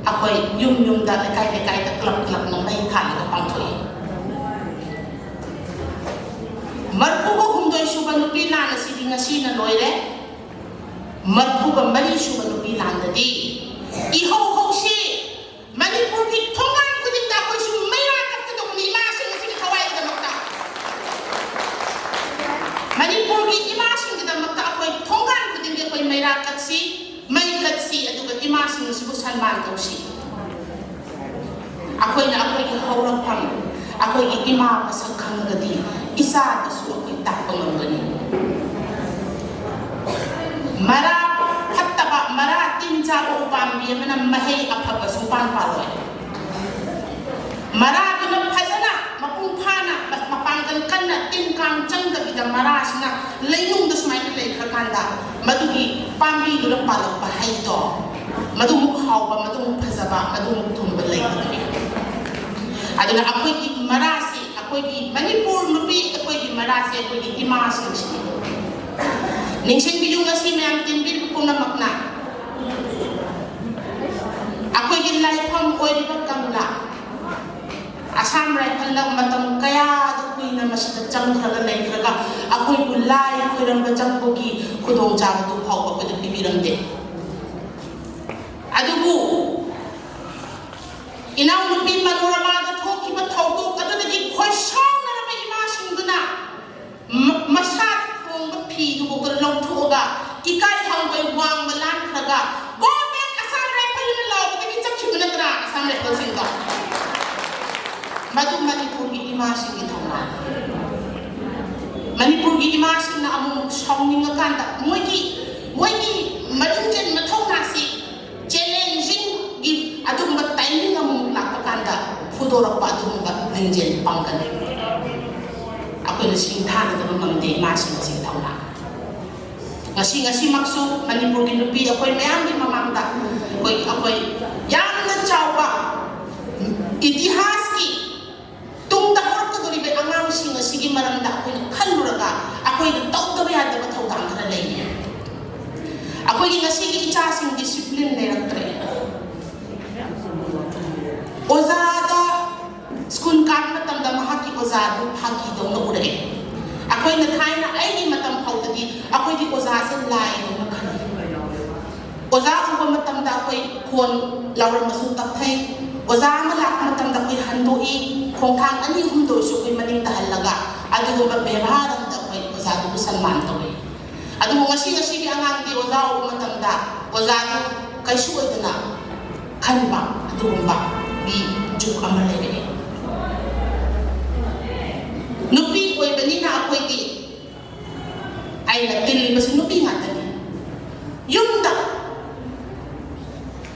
ꯑꯩꯈꯣꯏ ꯌꯨꯝ ꯌꯨꯝꯗ, ꯂꯩꯀꯥꯏ ꯂꯩꯀꯥꯏꯗ, club clubꯅ ꯃꯩ ꯊꯥꯜꯂꯒ ꯄꯥꯡꯊꯣꯛꯏ꯫ ꯃꯔꯐꯨꯒ ꯍꯨꯝꯗꯣꯏ ꯁꯨꯕ ꯅꯨꯄꯤ ꯂꯥꯟ ꯑꯁꯤꯗꯤ ꯉꯁꯤꯅ ꯂꯣꯏꯔꯦ꯫ ꯃꯔꯐꯨꯒ ꯃꯔꯤ ꯁꯨꯕ ꯅꯨꯄꯤ ꯂꯥꯟꯗꯗꯤ ꯏꯍꯧ ꯍꯧꯁꯤ꯫ ꯃꯅꯤꯄꯨꯔꯒꯤ ꯊꯣꯡꯒꯥꯟ ꯈꯨꯗꯤꯡꯗ ꯑꯩꯈꯣꯏꯁꯨ ꯃꯩꯔꯥ ꯀꯠꯀꯗꯧꯕꯅꯤ ꯏꯃꯥꯁꯤꯡ ꯑꯁꯤꯒꯤ ꯊꯋꯥꯏꯒꯤꯗꯃꯛꯇ꯫ ꯃꯅꯤꯄꯨꯔꯒꯤ ꯏꯃꯥꯁꯤꯡꯒꯤꯗꯃꯛꯇ ꯑꯩꯈꯣꯏ ꯊꯣꯡꯒꯥꯟ ꯈꯨꯗꯤꯡꯒꯤ ꯑꯩꯈꯣꯏ ꯃꯩꯔꯥ ꯀꯠꯁꯤ, ꯃꯩ ꯀꯠꯁꯤ, ꯑꯗꯨꯒ ꯏꯃꯥꯁꯤꯡ ꯑꯁꯤꯕꯨ ꯁꯟꯃꯥꯟ ꯇꯧꯁꯤ꯫ ꯑꯩꯈꯣꯏꯅ ꯑꯩꯈꯣꯏꯒꯤ ꯍꯧꯔꯛꯐꯝ, ꯑꯩꯈꯣꯏꯒꯤ ꯏꯃꯥ ꯃꯁꯛ ꯈꯪꯉꯒꯗꯤ ꯏꯆꯥꯗꯁꯨ ꯑꯩꯈꯣꯏ ꯇꯥꯛꯄ ꯉꯝꯒꯅꯤ꯫ ꯃꯔꯥ ꯐꯠꯇꯕ, ꯃꯔꯥ ꯇꯤꯟ ꯆꯥꯕ ꯎꯄꯥꯝꯕꯤ ꯑꯃꯅ ꯃꯍꯩ ꯑꯐꯕ ꯁꯨꯡꯄꯥꯟ ꯄꯥꯜꯂꯣꯏ꯫ ꯃꯔꯥꯗꯨꯅ ꯐꯖꯅ ꯃꯄꯨꯡ ꯐꯥꯅ ꯃ-, ꯃꯄꯥꯡꯒꯜ ꯀꯟꯅ ꯇꯤꯟ ꯀꯥꯡ ꯆꯪꯗꯕꯤꯗ ꯃꯔꯥꯁꯤꯅ ꯂꯩꯅꯨꯡꯗ ꯁꯨꯃꯥꯏꯅ ꯂꯩꯈ꯭ꯔꯀꯥꯟꯗ ꯃꯗꯨꯒꯤ ꯄꯥꯝꯕꯤꯗꯨꯅ ꯄꯥꯜꯂꯛꯄ ꯍꯩꯗꯣ ꯃꯗꯨꯃꯨꯛ ꯍꯥꯎꯕ, ꯃꯗꯨꯃꯨꯛ ꯐꯖꯕ, ꯃꯗꯨꯃꯨꯛ ꯊꯨꯝꯕ ꯂꯩꯇꯕꯅꯤ꯫ ꯑꯗꯨꯅ ꯑꯩꯈꯣꯏꯒꯤ ꯃꯔꯥꯁꯤ, ꯑꯩꯈꯣꯏꯒꯤ ꯃꯅꯤꯄꯨꯔ ꯅꯨꯄꯤ, ꯑꯩꯈꯣꯏꯒꯤ ꯃꯔꯥꯁꯤ ꯑꯩꯈꯣꯏꯒꯤ ꯏꯃꯥꯁꯤꯡꯁꯤꯅꯤ꯫ ꯅꯤꯡꯁꯤꯡꯕꯤꯌꯨ, ꯉꯁꯤ ꯃꯌꯥꯝ ꯇꯤꯟꯕꯤꯔꯤꯕ ꯄꯨꯝꯅꯃꯛꯅ ꯑꯩꯈꯣꯏꯒꯤ ꯂꯥꯏꯐꯝ ꯑꯣꯏꯔꯤꯕ ꯀꯪꯂꯥ, ꯑꯁꯥꯝ ꯔꯥꯏꯐꯜꯅ ꯃꯇꯝ ꯀꯌꯥꯗ ꯀꯨꯏꯅ ꯃꯁꯤꯗ ꯆꯪꯈ꯭ꯔꯒ ꯂꯩꯈ꯭ꯔꯒ ꯑꯩꯈꯣꯏꯕꯨ ꯂꯥꯏ ꯈꯣꯏꯔꯝꯕ ꯆꯪꯕꯒꯤ ꯈꯨꯗꯣꯡꯆꯥꯕꯗꯨ ꯐꯥꯎꯕ ꯑꯩꯈꯣꯏꯗ ꯄꯤꯕꯤꯔꯝꯗꯦ꯫ ꯑꯗꯨꯕꯨ ꯏꯅꯥꯎꯅꯨꯄꯤ ꯃꯅꯣꯔꯃꯥꯗ ꯊꯣꯛꯈꯤꯕ ꯊꯧꯗꯣꯛ ꯑꯗꯨꯗꯒꯤ ꯈꯣꯏꯁꯥꯎꯅꯔꯕ ꯏꯃꯥꯁꯤꯡꯗꯨꯅ ꯃ-, ꯃꯁꯥꯗ ꯊꯣꯡꯕ ꯐꯤꯗꯨꯐꯥꯎꯗ ꯂꯧꯊꯣꯛꯑꯒ ꯏꯀꯥꯏ ꯍꯪꯒꯣꯏ ꯋꯥꯡꯃ ꯂꯥꯟꯈ꯭ꯔꯒ "Go back Assam Rifle" ꯍꯥꯏꯅ ꯂꯥꯎꯕꯗꯒꯤ ꯆꯠꯈꯤꯕ ꯅꯠꯇ꯭ꯔꯥ ꯑꯁꯥꯝ ꯔꯥꯏꯐꯜꯁꯤꯡꯗꯣ? ꯃꯗꯨ ꯃꯅꯤꯄꯨꯔꯒꯤ ꯏꯃꯥꯁꯤꯡꯒꯤ ꯊꯧꯅꯥꯅꯤ꯫ ꯃꯅꯤꯄꯨꯔꯒꯤ ꯏꯃꯥꯁꯤꯡꯅ ꯑꯃꯨꯛ ꯁꯥꯎꯅꯤꯡꯉꯀꯥꯟꯗ ꯃꯣꯏꯒꯤ, ꯃꯣꯏꯒꯤ ꯃꯔꯤꯡꯖꯦꯜ ꯃꯊꯧꯅꯥꯁꯤ challengingꯒꯤ ꯑꯗꯨꯒꯨꯝꯕ timing ꯑꯃꯨꯛ ꯂꯥꯛꯄ ꯀꯥꯟꯗ ꯐꯨꯗꯣꯔꯛꯄ ꯑꯗꯨꯒꯨꯝꯕ ꯂꯤꯡꯖꯦꯜ ꯄꯥꯡꯒꯜ ꯑꯩꯈꯣꯏꯅ ꯁꯤꯡꯊꯥꯅꯗꯕ ꯉꯝꯗꯦ ꯏꯃꯥꯁꯤꯡ ꯑꯁꯤꯒꯤ ꯊꯧꯅꯥ꯫ ꯉꯁꯤ, ꯉꯁꯤꯃꯛꯁꯨ ꯃꯅꯤꯄꯨꯔꯒꯤ ꯅꯨꯄꯤ ꯑꯩꯈꯣꯏ ꯃꯌꯥꯝꯒꯤ ꯃꯃꯥꯡꯗ ꯑꯩꯈꯣꯏ ꯑꯩꯈꯣꯏ ꯌꯥꯝꯅ ꯆꯥꯎꯕ ꯏꯇꯤꯍꯥꯁꯀꯤ ꯇꯨꯡꯗ ꯍꯧꯔꯛꯀꯗꯧꯔꯤꯕ ꯑꯉꯥꯡꯁꯤꯡ ꯑꯁꯤꯒꯤ ꯃꯔꯝꯗ ꯑꯩꯈꯣꯏꯅ ꯈꯜꯂꯨꯔꯒ ꯑꯩꯈꯣꯏꯅ ꯇꯧꯗꯕ ꯌꯥꯗꯕ ꯊꯧꯗꯥꯡ ꯈꯔ ꯂꯩꯔꯤ꯫ ꯑꯩꯈꯣꯏꯒꯤ ꯉꯁꯤꯒꯤ ꯏꯆꯥꯁꯤꯡ ꯗꯤꯁꯤꯄ꯭ꯂꯤꯟ ꯂꯩꯔꯛꯇ꯭ꯔꯦ꯫ ꯑꯣꯖꯥꯗ ꯁ꯭ꯀꯨꯜ ꯀꯥꯕ ꯃꯇꯝꯗ ꯃꯍꯥꯛꯀꯤ ꯑꯣꯖꯥꯗꯨ ꯐꯥꯒꯤꯗꯧꯅ ꯎꯔꯛꯑꯦ꯫ ꯑꯩꯈꯣꯏꯅ ꯊꯥꯏꯅ ꯑꯩꯒꯤ ꯃꯇꯝ ꯐꯥꯎꯗꯗꯤ ꯑꯩꯈꯣꯏꯒꯤ ꯑꯣꯖꯥꯁꯦ ꯂꯥꯏꯗꯧꯅ ꯈꯜꯂꯤ꯫ ꯑꯣꯖꯥ ꯎꯕ ꯃꯇꯝꯗ ꯑꯩꯈꯣꯏ ꯈꯣꯟ ꯂꯥꯎꯔꯝꯕꯁꯨ ꯇꯞꯊꯩ꯫ ꯑꯣꯖꯥ ꯑꯃ ꯂꯥꯛꯄ ꯃꯇꯝꯗ ꯑꯩꯈꯣꯏ ꯍꯟꯗꯣꯛꯏ, ꯈꯣꯡꯊꯥꯡ ꯑꯅꯤ ꯑꯍꯨꯝꯗ ꯑꯣꯏꯔꯁꯨ ꯑꯩꯈꯣꯏ ꯃꯅꯤꯡꯗ ꯍꯜꯂꯒ ꯑꯗꯨꯒꯨꯝꯕ ꯕꯦꯕꯥꯔ ꯑꯃꯗ ꯑꯩꯈꯣꯏ ꯑꯣꯖꯥꯗꯨꯕꯨ ꯁꯟꯃꯥꯟ ꯇꯧꯏ꯫ ꯑꯗꯨꯕꯨ ꯉꯁꯤ ꯉꯁꯤꯒꯤ ꯑꯉꯥꯡꯗꯤ ꯑꯣꯖꯥ ꯎꯕ ꯃꯇꯝꯗ ꯑꯣꯖꯥꯗꯨ ꯀꯩꯁꯨ ꯑꯣꯏꯗꯅ ꯈꯟꯕ ꯑꯗꯨꯒꯨꯝꯕꯒꯤ ꯖꯨꯒ ꯑꯃ ꯂꯩꯔꯛꯑꯦ꯫ ꯅꯨꯄꯤ ꯑꯣꯏꯕꯅꯤꯅ ꯑꯩꯈꯣꯏꯗꯤ ꯑꯩꯅ ꯇꯤꯜꯂꯤꯕꯁꯤ ꯅꯨꯄꯤ ꯉꯥꯛꯇꯅꯤ꯫ ꯌꯨꯝꯗ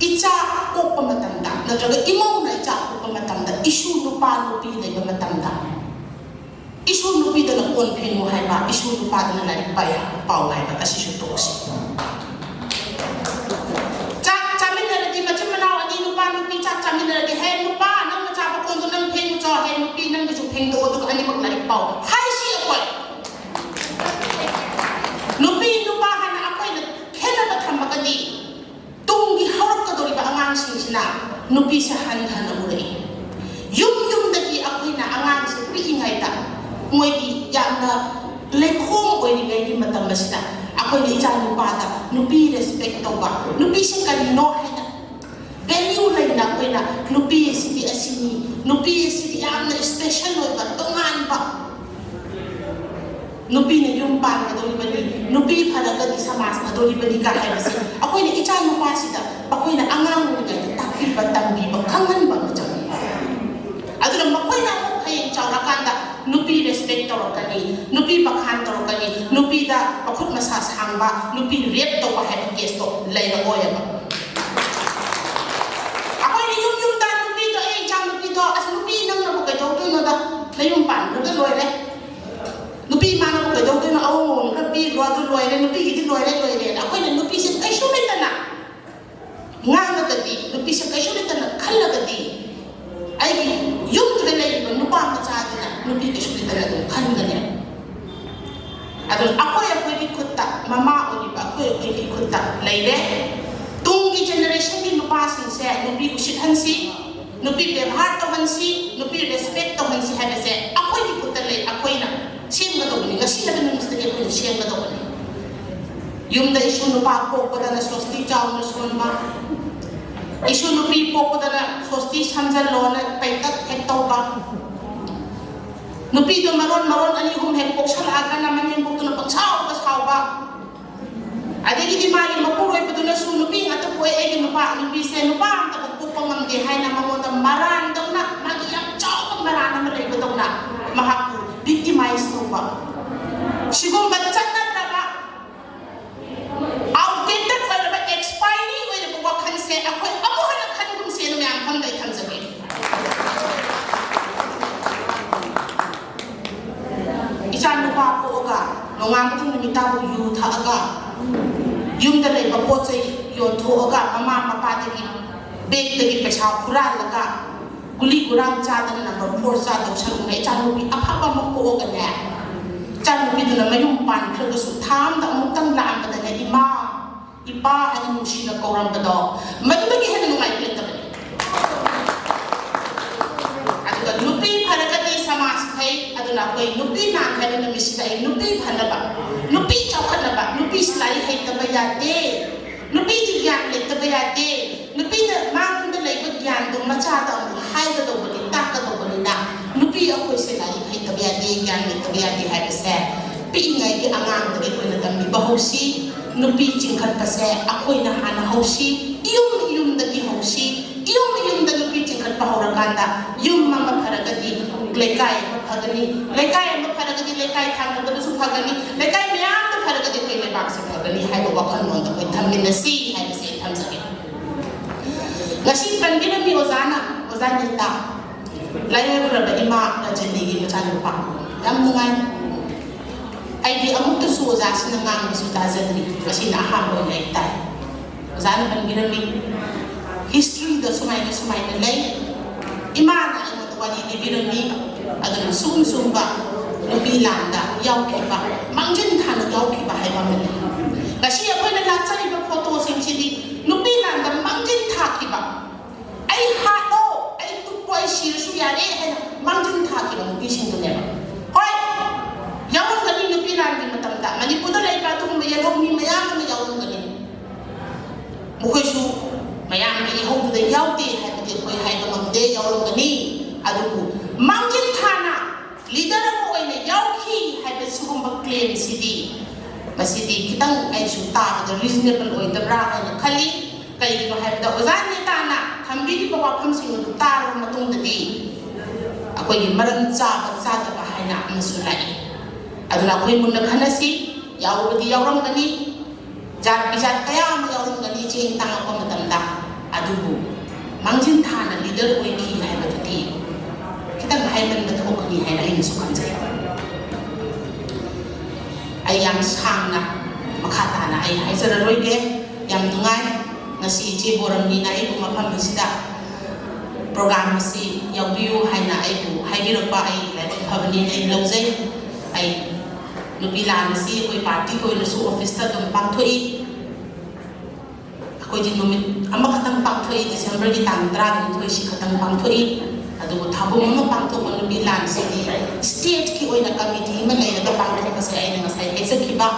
ꯏꯆꯥ ꯄꯣꯛꯄ ꯃꯇꯝꯗ ꯅꯠꯇ꯭ꯔꯒ ꯏꯃꯧꯅ ꯏꯆꯥ ꯄꯣꯛꯄ ꯃꯇꯝꯗ ꯏꯁꯨ ꯅꯨꯄꯥ ꯅꯨꯄꯤ ꯂꯩꯕ ꯃꯇꯝꯗ ꯏꯁꯨ ꯅꯨꯄꯤꯗꯅ ꯀꯣꯟ ꯐꯦꯡꯉꯨ ꯍꯥꯏꯕ, ꯏꯁꯨ ꯅꯨꯄꯥꯗꯅ ꯂꯥꯏꯔꯤꯛ ꯄꯥꯏ ꯄꯥꯎ ꯍꯥꯏꯕ ꯑꯁꯤꯁꯨ ꯇꯣꯛꯁꯤ꯫ ꯆꯥꯛ ꯆꯥꯃꯤꯟꯅꯔꯗꯤ ꯃꯆꯤꯟ ꯃꯅꯥꯎ ꯑꯅꯤ ꯅꯨꯄꯥ ꯅꯨꯄꯤ ꯆꯥꯛ ꯆꯥꯃꯤꯟꯅꯔꯗꯤ, "ꯍꯦ ꯅꯨꯄꯥ, ꯅꯪ ꯅꯆꯥ ꯃꯀꯣꯟꯗꯣ ꯅꯪ ꯐꯦꯡꯉꯨ ꯆꯣ, ꯍꯦ ꯅꯨꯄꯤ ꯅꯪꯒꯤꯁꯨ ꯐꯦꯡꯗꯣꯛꯑꯣ, ꯑꯗꯨꯒ ꯑꯅꯤꯃꯛ ꯂꯥꯏꯔꯤꯛ ꯄꯥꯎ" ꯍꯥꯏꯁꯤ ꯑꯩꯈꯣꯏ꯫ ꯅꯨꯄꯤ ꯅꯨꯄꯥ ꯍꯥꯏꯅ ꯑꯩꯈꯣꯏꯅ ꯈꯦꯠꯅꯕ ꯊꯝꯃꯒꯗꯤ ꯇꯨꯡꯒꯤ ꯍꯧꯔꯛꯀꯗꯧꯔꯤꯕ ꯑꯉꯥꯡꯁꯤꯡꯁꯤꯅ ꯅꯨꯄꯤꯁꯦ ꯍꯟꯊꯅ ꯎꯔꯛꯏ꯫ ꯌꯨꯝ ꯌꯨꯝꯗꯒꯤ ꯑꯩꯈꯣꯏꯅ ꯑꯉꯥꯡꯁꯦ ꯄꯤꯛꯏꯉꯩꯗ ꯃꯣꯏꯒꯤ ꯌꯥꯝꯅ ꯂꯩꯈꯣꯝ ꯑꯣꯏꯔꯤꯉꯩꯒꯤ ꯃꯇꯝ ꯑꯁꯤꯗ ꯑꯩꯈꯣꯏꯅ ꯏꯆꯥ ꯅꯨꯄꯥꯗ ꯅꯨꯄꯤ ꯔꯦꯁꯄꯦꯛ ꯇꯧꯕ, ꯅꯨꯄꯤꯁꯦ ꯀꯔꯤꯅꯣ ꯍꯥꯏꯅ ꯚꯦꯂ꯭ꯌꯨ ꯂꯩꯅ ꯑꯩꯈꯣꯏꯅ ꯅꯨꯄꯤ ꯑꯁꯤꯗꯤ ꯑꯁꯤꯅꯤ, ꯅꯨꯄꯤ ꯑꯁꯤꯗꯤ ꯌꯥꯝꯅ ꯏꯁꯄꯦꯁꯦꯜ ꯑꯣꯏꯕ, ꯇꯣꯉꯥꯟꯕ, ꯅꯨꯄꯤꯅ ꯌꯨꯝ ꯄꯥꯟꯒꯗꯧꯔꯤꯕꯅꯤ, ꯅꯨꯄꯤ ꯐꯔꯒꯗꯤ ꯁꯃꯥꯖ ꯐꯗꯧꯔꯤꯕꯅꯤ ꯀ ꯍꯥꯏꯕꯁꯦ ꯑꯩꯈꯣꯏꯅ ꯏꯆꯥ ꯅꯨꯄꯥꯁꯤꯗ ꯑꯩꯈꯣꯏꯅ ꯑꯉꯥꯡ ꯑꯣꯏꯔꯤꯉꯩꯗ ꯇꯥꯛꯄꯤꯕ, ꯇꯝꯕꯤꯕ, ꯈꯪꯍꯟꯕ ꯑꯃ ꯆꯪꯉꯤ꯫ ꯑꯗꯨꯅ ꯃꯈꯣꯏꯅ ꯑꯃꯨꯛ ꯍꯌꯦꯡ ꯆꯥꯎꯔꯀꯥꯟꯗ ꯅꯨꯄꯤ ꯔꯦꯁꯄꯦꯛ ꯇꯧꯔꯛꯀꯅꯤ, ꯅꯨꯄꯤ ꯕꯈꯥꯟ ꯇꯧꯔꯛꯀꯅꯤ, ꯅꯨꯄꯤꯗ ꯃꯈꯨꯠ ꯃꯁꯥ ꯁꯥꯡꯕ, ꯅꯨꯄꯤ ꯔꯦꯞ ꯇꯧꯕ ꯍꯥꯏꯕ ꯀꯦꯁꯇꯣ ꯂꯩꯔꯛꯑꯣꯏꯕ꯫ ꯑꯩꯈꯣꯏꯅ ꯌꯨꯝ ꯌꯨꯝꯗ ꯅꯨꯄꯤꯗꯣ, "ꯑꯦ ꯏꯆꯥ ꯅꯨꯄꯤꯗꯣ, ꯑꯁ ꯅꯨꯄꯤ ꯅꯪꯅꯕꯨ ꯀꯩꯗꯧꯗꯣꯏꯅꯣꯗ, ꯅꯌꯨꯝ ꯄꯥꯟꯈ꯭ꯔꯒ ꯂꯣꯏꯔꯦ, ꯅꯨꯄꯤ ꯏꯃꯥꯅꯕꯨ ꯀꯩꯗꯧꯗꯣꯏꯅꯣ, ꯑꯑꯣꯟ ꯑꯑꯣꯟ ꯈꯔ ꯄꯤꯈ꯭ꯔꯣ ꯑꯗꯨ ꯂꯣꯏꯔꯦ, ꯅꯨꯄꯤꯒꯤꯗꯤ ꯂꯣꯏꯔꯦ ꯂꯣꯏꯔꯦꯅ" ꯑꯩꯈꯣꯏꯅ ꯅꯨꯄꯤꯁꯦ ꯀꯩꯁꯨ ꯂꯩꯇꯅ ꯉꯥꯡꯉꯒꯗꯤ, ꯅꯨꯄꯤꯁꯦ ꯀꯩꯁꯨ ꯂꯩꯇꯅ ꯈꯜꯂꯒꯗꯤ, ꯑꯩꯒꯤ ꯌꯨꯝꯗꯨꯗ ꯂꯩꯔꯤꯕ ꯅꯨꯄꯥ ꯃꯆꯥꯗꯨꯅ ꯅꯨꯄꯤ ꯀꯩꯁꯨ ꯂꯩꯇꯅ ꯑꯗꯨꯝ ꯈꯟꯒꯅꯤ꯫ ꯑꯗꯨꯅ ꯑꯩꯈꯣꯏ ꯑꯩꯈꯣꯏꯒꯤ ꯈꯨꯠꯇ, ꯃꯃꯥ ꯑꯣꯏꯔꯤꯕ ꯑꯩꯈꯣꯏ ꯑꯩꯈꯣꯏꯒꯤ ꯈꯨꯠꯇ ꯂꯩꯔꯦ꯫ ꯇꯨꯡꯒꯤ generationꯒꯤ ꯅꯨꯄꯥꯁꯤꯡꯁꯦ ꯅꯨꯄꯤ ꯎꯁꯤꯠꯍꯟꯁꯤ, ꯅꯨꯄꯤ ꯕꯦꯕꯥꯔ ꯇꯧꯍꯟꯁꯤ, ꯅꯨꯄꯤ respect ꯇꯧꯍꯟꯁꯤ ꯍꯥꯏꯕꯁꯦ ꯑꯩꯈꯣꯏꯒꯤ ꯈꯨꯠꯇ ꯂꯩ꯫ ꯑꯩꯈꯣꯏꯅ ꯁꯦꯝꯒꯗꯧꯕꯅꯤ꯫ ꯉꯁꯤ ꯍꯥꯏꯕ ꯅꯨꯃꯤꯠꯁꯤꯗꯒꯤ ꯑꯩꯈꯣꯏꯅ ꯁꯦꯝꯒꯗꯧꯕꯅꯤ꯫ ꯌꯨꯝꯗ ꯏꯁꯨ ꯅꯨꯄꯥ ꯄꯣꯛꯄꯗꯅ ꯁꯣꯁꯇꯤ ꯆꯥꯎꯅ ꯁꯣꯟꯕ, ꯏꯁꯨ ꯅꯨꯄꯤ ꯄꯣꯛꯄꯗꯅ ꯁꯣꯁꯇꯤ ꯁꯝꯖꯜꯂꯣꯅ ꯄꯩꯇꯛ ꯍꯦꯛ ꯇꯧꯕ, ꯅꯨꯄꯤꯗꯣ ꯃꯔꯣꯟ ꯃꯔꯣꯟ ꯑꯅꯤ ꯑꯍꯨꯝ ꯍꯦꯛ ꯄꯣꯛꯁꯜꯂꯛꯑꯒꯅ ꯃꯅꯦꯝꯕꯣꯛꯇꯨꯅ ꯄꯪꯁꯥꯎꯗ ꯁꯥꯎꯕ, ꯑꯗꯒꯤꯗꯤ ꯃꯥꯒꯤ ꯃꯄꯨꯔꯣꯏꯕꯗꯨꯅꯁꯨ ꯅꯨꯄꯤ ꯉꯥꯛꯇ ꯄꯣꯛꯑꯦ, ꯑꯩꯒꯤ ꯅꯨꯄꯥ, ꯅꯨꯄꯤꯁꯦ ꯅꯨꯄꯥ ꯑꯝꯇꯕꯨ ꯄꯣꯛꯄ ꯉꯝꯗꯦ ꯍꯥꯏꯅ ꯃꯉꯣꯟꯗ ꯃꯔꯥꯟꯗꯧꯅ, ꯃꯥꯒꯤ ꯌꯥꯝ ꯆꯥꯎꯕ ꯃꯔꯥꯟ ꯑꯃ ꯂꯩꯕꯗꯧꯅ ꯃꯍꯥꯛꯄꯨ victimize ꯇꯧꯕ, ꯁꯤꯒꯨꯝꯕ ꯆꯠꯅꯗ꯭ꯔꯕ, outdated ꯑꯣꯏꯔꯕ, expiry ꯑꯣꯏꯔꯕ ꯋꯥꯈꯜꯁꯦ ꯑꯩꯈꯣꯏ ꯑꯃꯨꯛ ꯍꯟꯅ ꯈꯟꯒꯨꯝꯁꯦꯅ ꯃꯌꯥꯝ ꯃꯐꯝꯗ ꯑꯩ ꯊꯝꯖꯒꯦ꯫ ꯏꯆꯥ ꯅꯨꯄꯥ ꯄꯣꯛꯑꯒ ꯅꯣꯡꯉꯥꯟꯕꯗꯒꯤ ꯅꯨꯃꯤꯠ ꯇꯥꯕꯨ ꯌꯨ ꯊꯛꯑꯒ, ꯌꯨꯝꯗ ꯂꯩꯕ ꯄꯣꯠ ꯆꯩ ꯌꯣꯟꯊꯣꯛꯑꯒ, ꯃꯃꯥ ꯃꯄꯥꯗꯒꯤ ꯕꯦꯒꯇꯒꯤ ꯄꯩꯁꯥ ꯍꯨꯔꯥꯜꯂꯒ, ꯒꯨꯂꯤ ꯒꯨꯔꯥꯡ ꯆꯥꯗꯅ number four ꯆꯥꯗꯧ ꯁꯔꯨꯛꯅꯦ꯫ ꯏꯆꯥꯅꯨꯄꯤ ꯑꯐꯕ ꯑꯃ ꯄꯣꯛꯑꯒꯅꯦ, ꯏꯆꯥꯅꯨꯄꯤꯗꯨꯅ ꯃꯌꯨꯝ ꯄꯥꯟꯈ꯭ꯔꯒꯁꯨ ꯊꯥ ꯑꯃꯗ ꯑꯃꯨꯛꯇꯪ ꯂꯥꯛꯑꯝꯕꯗꯅꯦ, "ꯏꯃꯥ, ꯏꯄꯥ" ꯍꯥꯏꯅ ꯅꯨꯡꯁꯤꯅ ꯀꯧꯔꯝꯕꯗꯣ, ꯃꯗꯨꯗꯒꯤ ꯍꯦꯟꯅ ꯅꯨꯡꯉꯥꯏꯕ ꯂꯩꯇꯕꯅꯤ꯫ ꯑꯗꯨꯒ ꯅꯨꯄꯤ ꯐꯔꯒꯗꯤ ꯁꯃꯥꯖ ꯐꯩ꯫ ꯑꯗꯨꯅ ꯑꯩꯈꯣꯏ ꯅꯨꯄꯤ ꯅꯥꯟ ꯍꯥꯏꯕ ꯅꯨꯃꯤꯠꯁꯤꯗ ꯑꯩ ꯅꯨꯄꯤ ꯐꯅꯕ, ꯅꯨꯄꯤ ꯆꯥꯎꯈꯠꯅꯕ, ꯅꯨꯄꯤꯁꯤ ꯂꯥꯏꯔꯤꯛ ꯍꯩꯇꯕ ꯌꯥꯗꯦ, ꯅꯨꯄꯤꯗꯤ ꯒ꯭ꯌꯥꯟ ꯂꯩꯇꯕ ꯌꯥꯗꯦ, ꯅꯨꯄꯤꯅ ꯃꯉꯣꯟꯗ ꯂꯩꯕ ꯒ꯭ꯌꯥꯟꯗꯨ ꯃꯆꯥꯗ ꯑꯃꯨꯛ ꯍꯥꯏꯒꯗꯧꯕꯅꯤ, ꯇꯥꯛꯀꯗꯧꯕꯅꯤꯅ, ꯅꯨꯄꯤ ꯑꯩꯈꯣꯏꯁꯦ ꯂꯥꯏꯔꯤꯛ ꯍꯩꯇꯕ ꯌꯥꯗꯦ, ꯒ꯭ꯌꯥꯟ ꯂꯩꯇꯕ ꯌꯥꯗꯦ ꯍꯥꯏꯕꯁꯦ ꯄꯤꯛꯏꯉꯩꯒꯤ ꯑꯉꯥꯡꯗꯒꯤ ꯑꯩꯈꯣꯏꯅ ꯇꯝꯕꯤꯕ ꯍꯧꯁꯤ꯫ ꯅꯨꯄꯤ ꯆꯤꯡꯈꯠꯄꯁꯦ ꯑꯩꯈꯣꯏꯅ ꯍꯥꯟꯅ ꯍꯧꯁꯤ, ꯏꯌꯨꯝ ꯏꯌꯨꯝꯗꯒꯤ ꯍꯧꯁꯤ꯫ ꯏꯌꯨꯝ ꯏꯌꯨꯝꯗ ꯅꯨꯄꯤ ꯆꯤꯡꯈꯠꯄ ꯍꯧꯔꯀꯥꯟꯗ ꯌꯨꯝ ꯑꯃ ꯐꯔꯒꯗꯤ ꯂꯩꯀꯥꯏ ꯑꯃ ꯐꯒꯅꯤ, ꯂꯩꯀꯥꯏ ꯑꯃ ꯐꯔꯒꯗꯤ ꯂꯩꯀꯥꯏ ꯊꯪꯅꯕꯗꯁꯨ ꯐꯒꯅꯤ, ꯂꯩꯀꯥꯏ ꯃꯌꯥꯝꯗ ꯐꯔꯒꯗꯤ ꯑꯩꯈꯣꯏ ꯂꯩꯕꯥꯛꯁꯦ ꯐꯒꯅꯤ ꯍꯥꯏꯕ ꯋꯥꯈꯜꯂꯣꯟꯗ ꯑꯩꯈꯣꯏ ꯊꯝꯃꯤꯟꯅꯁꯤ ꯍꯥꯏꯕꯁꯦ ꯑꯩ ꯊꯝꯖꯒꯦ꯫ ꯉꯁꯤ ꯄꯟꯕꯤꯔꯝꯃꯤ ꯑꯣꯖꯥꯅ, ꯑꯣꯖꯥ ꯅꯤꯇꯥ, ꯂꯥꯏꯑꯣꯏꯈ꯭ꯔꯕ ꯏꯃꯥ ꯔꯖꯅꯤꯒꯤ ꯃꯆꯥꯅꯨꯄꯥ꯫ ꯌꯥꯝ ꯅꯨꯡꯉꯥꯏ꯫ ꯑꯩꯗꯤ ꯑꯃꯨꯛꯇꯁꯨ ꯑꯣꯖꯥꯁꯤꯅ ꯉꯥꯡꯕꯁꯨ ꯇꯥꯖꯗ꯭ꯔꯤ, ꯉꯁꯤꯅ ꯑꯍꯥꯟꯕ ꯑꯣꯏꯅ ꯑꯩ ꯇꯥꯏ꯫ ꯑꯣꯖꯥꯅ ꯄꯟꯕꯤꯔꯝꯃꯤ, ꯍꯤꯁꯇ꯭ꯔꯤꯗ ꯁꯨꯃꯥꯏꯅ ꯁꯨꯃꯥꯏꯅ ꯂꯩ꯫ ꯏꯃꯥꯅ ꯑꯩꯉꯣꯟꯗ ꯋꯥꯔꯤ ꯂꯤꯕꯤꯔꯝꯃꯤ꯫ ꯑꯗꯨꯅ ꯁꯤꯒꯨꯝ ꯁꯤꯒꯨꯝꯕ ꯅꯨꯄꯤ ꯂꯥꯟꯗ ꯌꯥꯎꯈꯤꯕ, ꯃꯥꯡꯖꯤꯟ ꯊꯥꯅ ꯌꯥꯎꯈꯤꯕ ꯍꯥꯏꯕ ꯑꯃ ꯂꯩ꯫ ꯉꯁꯤ ꯑꯩꯈꯣꯏꯅ ꯂꯥꯠꯆꯔꯤꯕ ꯐꯣꯇꯣꯁꯤꯡꯁꯤꯗꯤ ꯅꯨꯄꯤ ꯂꯥꯟꯗ ꯃꯥꯡꯖꯤꯟ ꯊꯥꯈꯤꯕ, "ꯑꯩ ꯍꯥꯠꯂꯣ, ꯑꯩ ꯇꯨꯞꯄꯣ, ꯑꯩ ꯁꯤꯔꯁꯨ ꯌꯥꯔꯦ" ꯍꯥꯏꯅ ꯃꯥꯡꯖꯤꯟ ꯊꯥꯈꯤꯕ ꯅꯨꯄꯤꯁꯤꯡꯗꯨꯅꯦꯕ꯫ ꯍꯣꯏ, ꯌꯥꯎꯔꯝꯒꯅꯤ ꯅꯨꯄꯤ ꯂꯥꯟꯒꯤ ꯃꯇꯝꯗ꯫ ꯃꯅꯤꯄꯨꯔꯗ ꯂꯩꯕ ꯑꯗꯨꯒꯨꯝꯕ ꯌꯦꯜꯍꯧꯃꯤ ꯃꯌꯥꯝ ꯑꯃ ꯌꯥꯎꯔꯝꯒꯅꯤ꯫ ꯃꯈꯣꯏꯁꯨ ꯃꯌꯥꯝꯒꯤ ꯏꯍꯧꯗꯨꯗ ꯌꯥꯎꯗꯦ ꯍꯥꯏꯕꯗꯤ ꯑꯩꯈꯣꯏ ꯍꯥꯏꯕ ꯉꯝꯗꯦ, ꯌꯥꯎꯔꯝꯒꯅꯤ꯫ ꯑꯗꯨꯕꯨ ꯃꯥꯡꯖꯤꯟ ꯊꯥꯅ ꯂꯤꯗꯔ ꯑꯃ ꯑꯣꯏꯅ ꯌꯥꯎꯈꯤ ꯍꯥꯏꯕ ꯁꯤꯒꯨꯝꯕ ꯀ꯭ꯂꯦꯝꯁꯤꯗꯤ, ꯃꯁꯤꯗꯤ ꯈꯤꯇꯪ ꯑꯩꯁꯨ ꯇꯥꯕꯗ ꯔꯤꯖꯅꯦꯕꯜ ꯑꯣꯏꯗꯕ꯭ꯔꯥ ꯍꯥꯏꯅ ꯈꯜꯂꯤ꯫ ꯀꯩꯒꯤꯅꯣ ꯍꯥꯏꯕꯗ ꯑꯣꯖꯥ ꯅꯦꯇꯥꯅ ꯊꯝꯕꯤꯔꯤꯕ ꯋꯥꯐꯝꯁꯤꯡ ꯑꯗꯨ ꯇꯥꯔꯕ ꯃꯇꯨꯡꯗꯗꯤ ꯑꯩꯈꯣꯏꯒꯤ ꯃꯔꯝ ꯆꯥꯕ ꯆꯥꯗꯕ ꯍꯥꯏꯅ ꯑꯃꯁꯨ ꯂꯥꯛꯏ꯫ ꯑꯗꯨꯅ ꯑꯩꯈꯣꯏ ꯃꯨꯟꯅ ꯈꯟꯅꯁꯤ꯫ ꯌꯥꯎꯕꯗꯤ ꯌꯥꯎꯔꯝꯒꯅꯤ, ꯖꯥꯠ ꯕꯤꯖꯥꯠ ꯀꯌꯥ ꯑꯃ ꯌꯥꯎꯔꯝꯒꯅꯤ ꯆꯦꯡ ꯇꯥꯡꯉꯛꯄ ꯃꯇꯝꯗ꯫ ꯑꯗꯨꯕꯨ ꯃꯥꯡꯖꯤꯟ ꯊꯥꯅ ꯂꯤꯗꯔ ꯑꯣꯏꯈꯤ ꯍꯥꯏꯕꯗꯨꯗꯤ ꯈꯤꯇꯪ ꯍꯥꯏꯃꯟꯕ ꯊꯣꯛꯀꯅꯤ ꯍꯥꯏꯅ ꯑꯩꯅꯁꯨ ꯈꯟꯖꯩ꯫ ꯑꯩ ꯌꯥꯝ ꯁꯥꯡꯅ ꯃꯈꯥ ꯇꯥꯅ ꯑꯩ ꯍꯥꯏꯖꯔꯔꯣꯏꯒꯦ꯫ ꯌꯥꯝ ꯅꯨꯡꯉꯥꯏ ꯉꯁꯤ ꯏꯆꯦ ꯕꯣꯔꯝꯅꯤꯅ ꯑꯩꯕꯨ ꯃꯐꯝ ꯑꯁꯤꯗ ꯄ꯭ꯔꯣꯒ꯭ꯔꯥꯝ ꯑꯁꯤ ꯌꯥꯎꯕꯤꯌꯨ ꯍꯥꯏꯅ ꯑꯩꯕꯨ ꯍꯥꯏꯕꯤꯔꯛꯄ꯫ ꯑꯩ ꯂꯥꯏꯕꯛ ꯐꯕꯅꯤ ꯑꯩ ꯂꯧꯖꯩ꯫ ꯑꯩ ꯅꯨꯄꯤ ꯂꯥꯟ ꯑꯁꯤ ꯑꯩꯈꯣꯏ ꯄꯥꯔꯇꯤꯒꯤ ꯑꯣꯏꯅꯁꯨ ꯑꯣꯐꯤꯁꯇ ꯑꯗꯨꯝ ꯄꯥꯡꯊꯣꯛꯏ꯫ ꯑꯩꯈꯣꯏꯗꯤ ꯅꯨꯃꯤꯠ ꯑꯃꯈꯛꯇꯪ ꯄꯥꯡꯊꯣꯛꯏ, ꯗꯤꯁꯦꯝꯕꯔꯒꯤ ꯇꯥꯡ ꯇꯔꯥꯅꯤꯊꯣꯏꯁꯤ ꯈꯛꯇꯪ ꯄꯥꯡꯊꯣꯛꯏ꯫ ꯑꯗꯨꯕꯨ ꯊꯥꯕꯨꯝ ꯑꯃ ꯄꯥꯡꯊꯣꯛꯄ ꯅꯨꯄꯤ ꯂꯥꯟꯁꯤꯗꯤ ꯁ꯭ꯇꯦꯠꯀꯤ ꯑꯣꯏꯅ ꯀꯃꯤꯇꯤ ꯑꯃ ꯂꯩꯔꯒ ꯄꯥꯡꯊꯣꯛꯄꯁꯦ ꯑꯩꯅ ꯉꯁꯥꯏ ꯍꯥꯏꯖꯈꯤꯕ,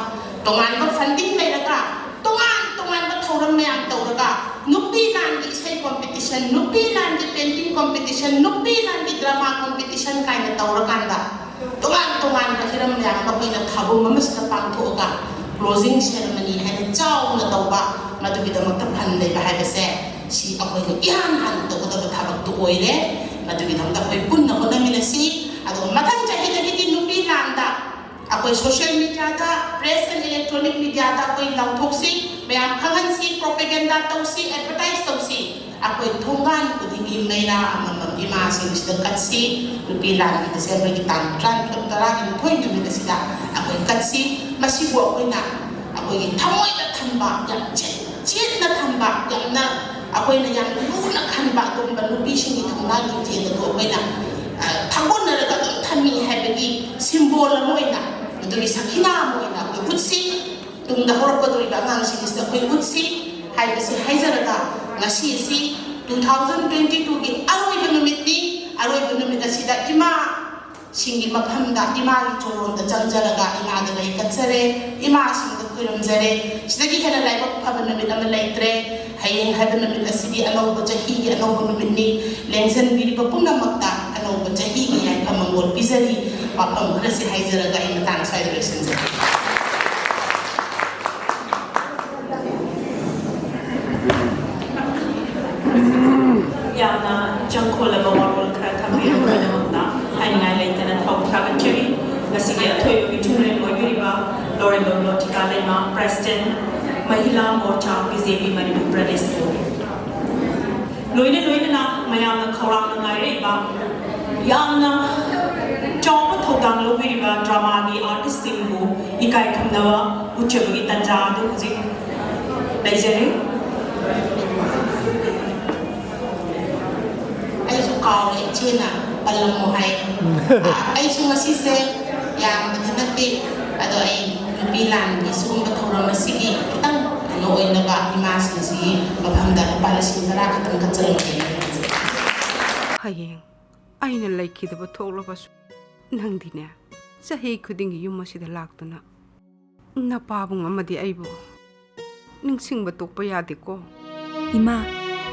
ꯇꯣꯉꯥꯟꯕ ꯐꯟꯗꯤꯡ ꯂꯩꯔꯒ, ꯇꯣꯉꯥꯟ ꯇꯣꯉꯥꯟꯕ ꯊꯧꯔꯝ ꯃꯌꯥꯝ ꯇꯧꯔꯒ, ꯅꯨꯄꯤ ꯂꯥꯟꯒꯤ ꯏꯁꯩ ꯀꯣꯝꯄꯤꯇꯤꯁꯟ, ꯅꯨꯄꯤ ꯂꯥꯟꯒꯤ ꯄꯦꯟꯇꯤꯡ ꯀꯣꯝꯄꯤꯇꯤꯁꯟ, ꯅꯨꯄꯤ ꯂꯥꯟꯒꯤ ꯗ꯭ꯔꯃꯥ ꯀꯣꯝꯄꯤꯇꯤꯁꯟ ꯀꯥꯏꯅ ꯇꯧꯔꯀꯥꯟꯗ, ꯇꯣꯉꯥꯟ ꯇꯣꯉꯥꯟꯕ ꯍꯤꯔꯝ ꯃꯌꯥꯝ ꯑꯃ ꯑꯩꯈꯣꯏꯅ ꯊꯥꯕꯨꯝ ꯑꯃꯁꯤꯗ ꯄꯥꯡꯊꯣꯛꯑꯒ ꯀ꯭ꯂꯣꯖꯤꯡ ꯁꯦꯔꯃꯅꯤ ꯍꯥꯏꯅ ꯆꯥꯎꯅ ꯇꯧꯕ, ꯃꯗꯨꯒꯤꯗꯃꯛꯇ ꯐꯟ ꯂꯩꯕ ꯍꯥꯏꯕꯁꯦ ꯁꯤ ꯑꯩꯈꯣꯏꯅ ꯏꯍꯥꯟ ꯍꯥꯟꯅ ꯇꯧꯒꯗꯕ ꯊꯕꯛꯇꯨ ꯑꯣꯏꯔꯦ꯫ ꯃꯗꯨꯒꯤꯗꯃꯛꯇ ꯑꯩꯈꯣꯏ ꯄꯨꯟꯅ ꯍꯣꯠꯅꯃꯤꯟꯅꯁꯤ꯫ ꯑꯗꯨꯒ ꯃꯊꯪ ꯆꯍꯤꯗꯒꯤꯗꯤ ꯅꯨꯄꯤ ꯂꯥꯟꯗ ꯑꯩꯈꯣꯏ ꯁꯣꯁꯤꯌꯦꯜ ꯃꯤꯗꯤꯌꯥꯗ, ꯄ꯭ꯔꯦꯁ ꯑꯦꯟ ꯏꯂꯦꯛꯇ꯭ꯔꯣꯅꯤꯛ ꯃꯤꯗꯤꯌꯥꯗ ꯑꯩꯈꯣꯏ ꯂꯥꯎꯊꯣꯛꯁꯤ, ꯃꯌꯥꯝ ꯈꯪꯍꯟꯁꯤ, ꯄ꯭ꯔꯣꯄꯦꯒꯦꯟꯗꯥ ꯇꯧꯁꯤ, ꯑꯦꯗꯚꯔꯇꯥꯏꯁ ꯇꯧꯁꯤ꯫ ꯑꯩꯈꯣꯏ ꯊꯣꯡꯒꯥꯟ ꯈꯨꯗꯤꯡꯒꯤ ꯃꯩꯔꯥ ꯑꯃꯃꯝ ꯏꯃꯥꯁꯤꯡꯁꯤꯗ ꯀꯠꯁꯤ꯫ ꯅꯨꯄꯤ ꯂꯥꯟꯒꯤ ꯗꯤꯁꯦꯝꯕꯔꯒꯤ ꯇꯥꯡ ꯇꯔꯥꯅꯤꯊꯣꯏ, ꯇꯔꯥꯅꯤꯊꯣꯏ ꯅꯨꯃꯤꯠ ꯑꯁꯤꯗ ꯑꯩꯈꯣꯏ ꯀꯠꯁꯤ꯫ ꯃꯁꯤꯕꯨ ꯑꯩꯈꯣꯏꯅ ꯑꯩꯈꯣꯏꯒꯤ ꯊꯃꯣꯏꯗ ꯊꯝꯕ, ꯌꯥꯝ ꯆꯦꯠ-, ꯆꯦꯠꯅ ꯑꯩꯈꯣꯏꯅ ꯌꯥꯝꯅ ꯂꯨꯅ ꯈꯟꯕ ꯑꯗꯨꯒꯨꯝꯕ ꯅꯨꯄꯤꯁꯤꯡꯒꯤ ꯊꯧꯅꯥ ꯂꯤꯡꯖꯦꯜ ꯑꯗꯨ ꯑꯩꯈꯣꯏꯅ, ꯑ, ꯊꯥꯒꯣꯟꯅꯔꯒ ꯑꯗꯨꯝ ꯊꯝꯃꯤ ꯍꯥꯏꯕꯒꯤ symbol ꯑꯃ ꯑꯣꯏꯅ, ꯑꯗꯨꯒꯤ ꯁꯈꯤꯅꯥ ꯑꯃ ꯑꯣꯏꯅ ꯑꯩꯈꯣꯏ ꯎꯠꯁꯤ꯫ ꯇꯨꯡꯗ ꯍꯧꯔꯛꯀꯗꯧꯔꯤꯕ ꯑꯉꯥꯡꯁꯤꯡꯁꯤꯗ ꯑꯩꯈꯣꯏ ꯎꯠꯁꯤ ꯍꯥꯏꯕꯁꯤ ꯍꯥꯏꯖꯔꯒ, ꯉꯁꯤ ꯑꯁꯤ two thousand twenty two ꯒꯤ ꯑꯔꯣꯏꯕ ꯅꯨꯃꯤꯠꯅꯤ꯫ ꯑꯔꯣꯏꯕ ꯅꯨꯃꯤꯠ ꯑꯁꯤꯗ ꯏꯃꯥ ꯁꯤꯡꯒꯤ ꯃꯐꯝꯗ ꯏꯃꯥꯒꯤ ꯆꯣꯂꯣꯝꯗ ꯆꯪꯖꯔꯒ ꯏꯃꯥꯗ ꯂꯩ ꯀꯠꯆꯔꯦ, ꯏꯃꯥꯁꯤꯡꯗ ꯈꯨꯔꯨꯝꯖꯔꯦ꯫ ꯁꯤꯗꯒꯤ ꯍꯦꯟꯅ ꯂꯥꯏꯕꯛ ꯐꯕ ꯅꯨꯃꯤꯠ ꯑꯃ ꯂꯩꯇ꯭ꯔꯦ꯫ ꯍꯌꯦꯡ ꯍꯥꯏꯕ ꯅꯨꯃꯤꯠ ꯑꯁꯤꯗꯤ ꯑꯅꯧꯕ ꯆꯍꯤꯒꯤ ꯑꯅꯧꯕ ꯅꯨꯃꯤꯠꯅꯤ꯫ ꯂꯦꯡꯖꯟꯕꯤꯔꯤꯕ ꯄꯨꯝꯅꯃꯛꯇ ꯑꯅꯧꯕ ꯆꯍꯤꯒꯤ ꯌꯥꯏꯐ ꯃꯪꯒꯣꯜ ꯄꯤꯖꯔꯤ꯫ ꯋꯥꯐꯝ ꯈꯔꯁꯤ ꯍꯥꯏꯖꯔꯒ ꯑꯩ ꯃꯇꯥꯡ ꯑꯁ꯭ꯋꯥꯏꯗ ꯂꯣꯏꯁꯤꯟꯖꯔꯦ꯫ ꯌꯥꯝꯅ ꯏꯆꯪ ꯈꯣꯜꯂꯕ ꯋꯥꯔꯣꯜ ꯈꯔ ꯊꯝꯕꯤꯔꯕꯒꯤꯗꯃꯛꯇ ꯍꯥꯏꯅꯤꯡꯉꯥꯏ ꯂꯩꯇꯅ ꯊꯧ ꯊꯥꯒꯠꯆꯔꯤ꯫ ꯉꯁꯤꯒꯤ ꯑꯊꯣꯏꯕꯒꯤ ꯊꯨꯡꯂꯦꯟ ꯑꯣꯏꯕꯤꯔꯤꯕ ꯂꯣꯔꯦꯟꯕꯝ ꯂꯣꯇꯤꯀꯥ ꯂꯩꯃ, President, ꯃꯍꯤꯂꯥ ꯃꯣꯔꯆꯥ, ꯕꯤ ꯖꯦ ꯄꯤ ꯃꯅꯤꯄꯨꯔ ꯄ꯭ꯔꯗꯦꯁꯄꯨ꯫ ꯂꯣꯏꯅ ꯂꯣꯏꯅꯅ ꯃꯌꯥꯝꯅ ꯈꯧꯔꯥꯡꯅ ꯉꯥꯏꯔꯛꯏꯕ, ꯌꯥꯝꯅ ꯆꯥꯎꯕ ꯊꯧꯗꯥꯡ ꯂꯧꯕꯤꯔꯤꯕ drama ꯒꯤ artist ꯁꯤꯡꯕꯨ ꯏꯀꯥꯏ ꯈꯨꯝꯅꯕ ꯎꯠꯆꯕꯒꯤ ꯇꯥꯟꯖꯥ ꯑꯗꯨ ꯍꯧꯖꯤꯛ ꯂꯩꯖꯔꯤ꯫ ꯑꯩꯁꯨ ꯀꯥꯎꯔꯦ, ꯏꯆꯦꯅ ꯄꯜꯂꯝꯃꯣ ꯍꯥꯏ꯫ ꯑꯩꯁꯨ ꯉꯁꯤꯁꯦ ꯌꯥꯝꯕꯗꯤ ꯅꯠꯇꯦ, ꯑꯗꯣ ꯑꯩ ꯅꯨꯄꯤ ꯂꯥꯟꯒꯤ ꯁꯤꯒꯨꯝꯕ ꯊꯧꯔꯝ ꯑꯁꯤꯒꯤ ꯈꯤꯇꯪ ꯀꯩꯅꯣ ꯑꯣꯏꯅꯕ ꯏꯃꯥꯁꯤꯡꯁꯤꯒꯤ ꯃꯐꯝꯗ ꯂꯨꯄꯥ ꯂꯤꯁꯤꯡ ꯇꯔꯥ ꯈꯛꯇꯪ ꯀꯠꯆꯔꯝꯒꯦꯅ ꯈꯟꯖꯩ꯫ ꯍꯌꯦꯡ ꯑꯩꯅ ꯂꯩꯈꯤꯗꯕ ꯊꯣꯛꯂꯕꯁꯨ, ꯅꯪꯗꯤꯅꯦ, ꯆꯍꯤ ꯈꯨꯗꯤꯡꯒꯤ ꯌꯨꯝ ꯑꯁꯤꯗ ꯂꯥꯛꯇꯨꯅ ꯅꯄꯥꯕꯨꯡ ꯑꯃꯗꯤ ꯑꯩꯕꯨ ꯅꯤꯡꯁꯤꯡꯕ ꯇꯣꯛꯄ ꯌꯥꯗꯦꯀꯣ꯫ ꯏꯃꯥ,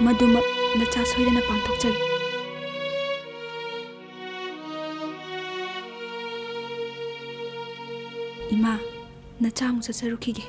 ꯃꯗꯨꯃꯛ ꯅꯆꯥ ꯁꯣꯏꯗꯅ ꯄꯥꯡꯊꯣꯛꯆꯒꯦ꯫ ꯏꯃꯥ, ꯅꯆꯥ ꯑꯃꯨꯛ ꯆꯠꯆꯔꯨꯈꯤꯒꯦ꯫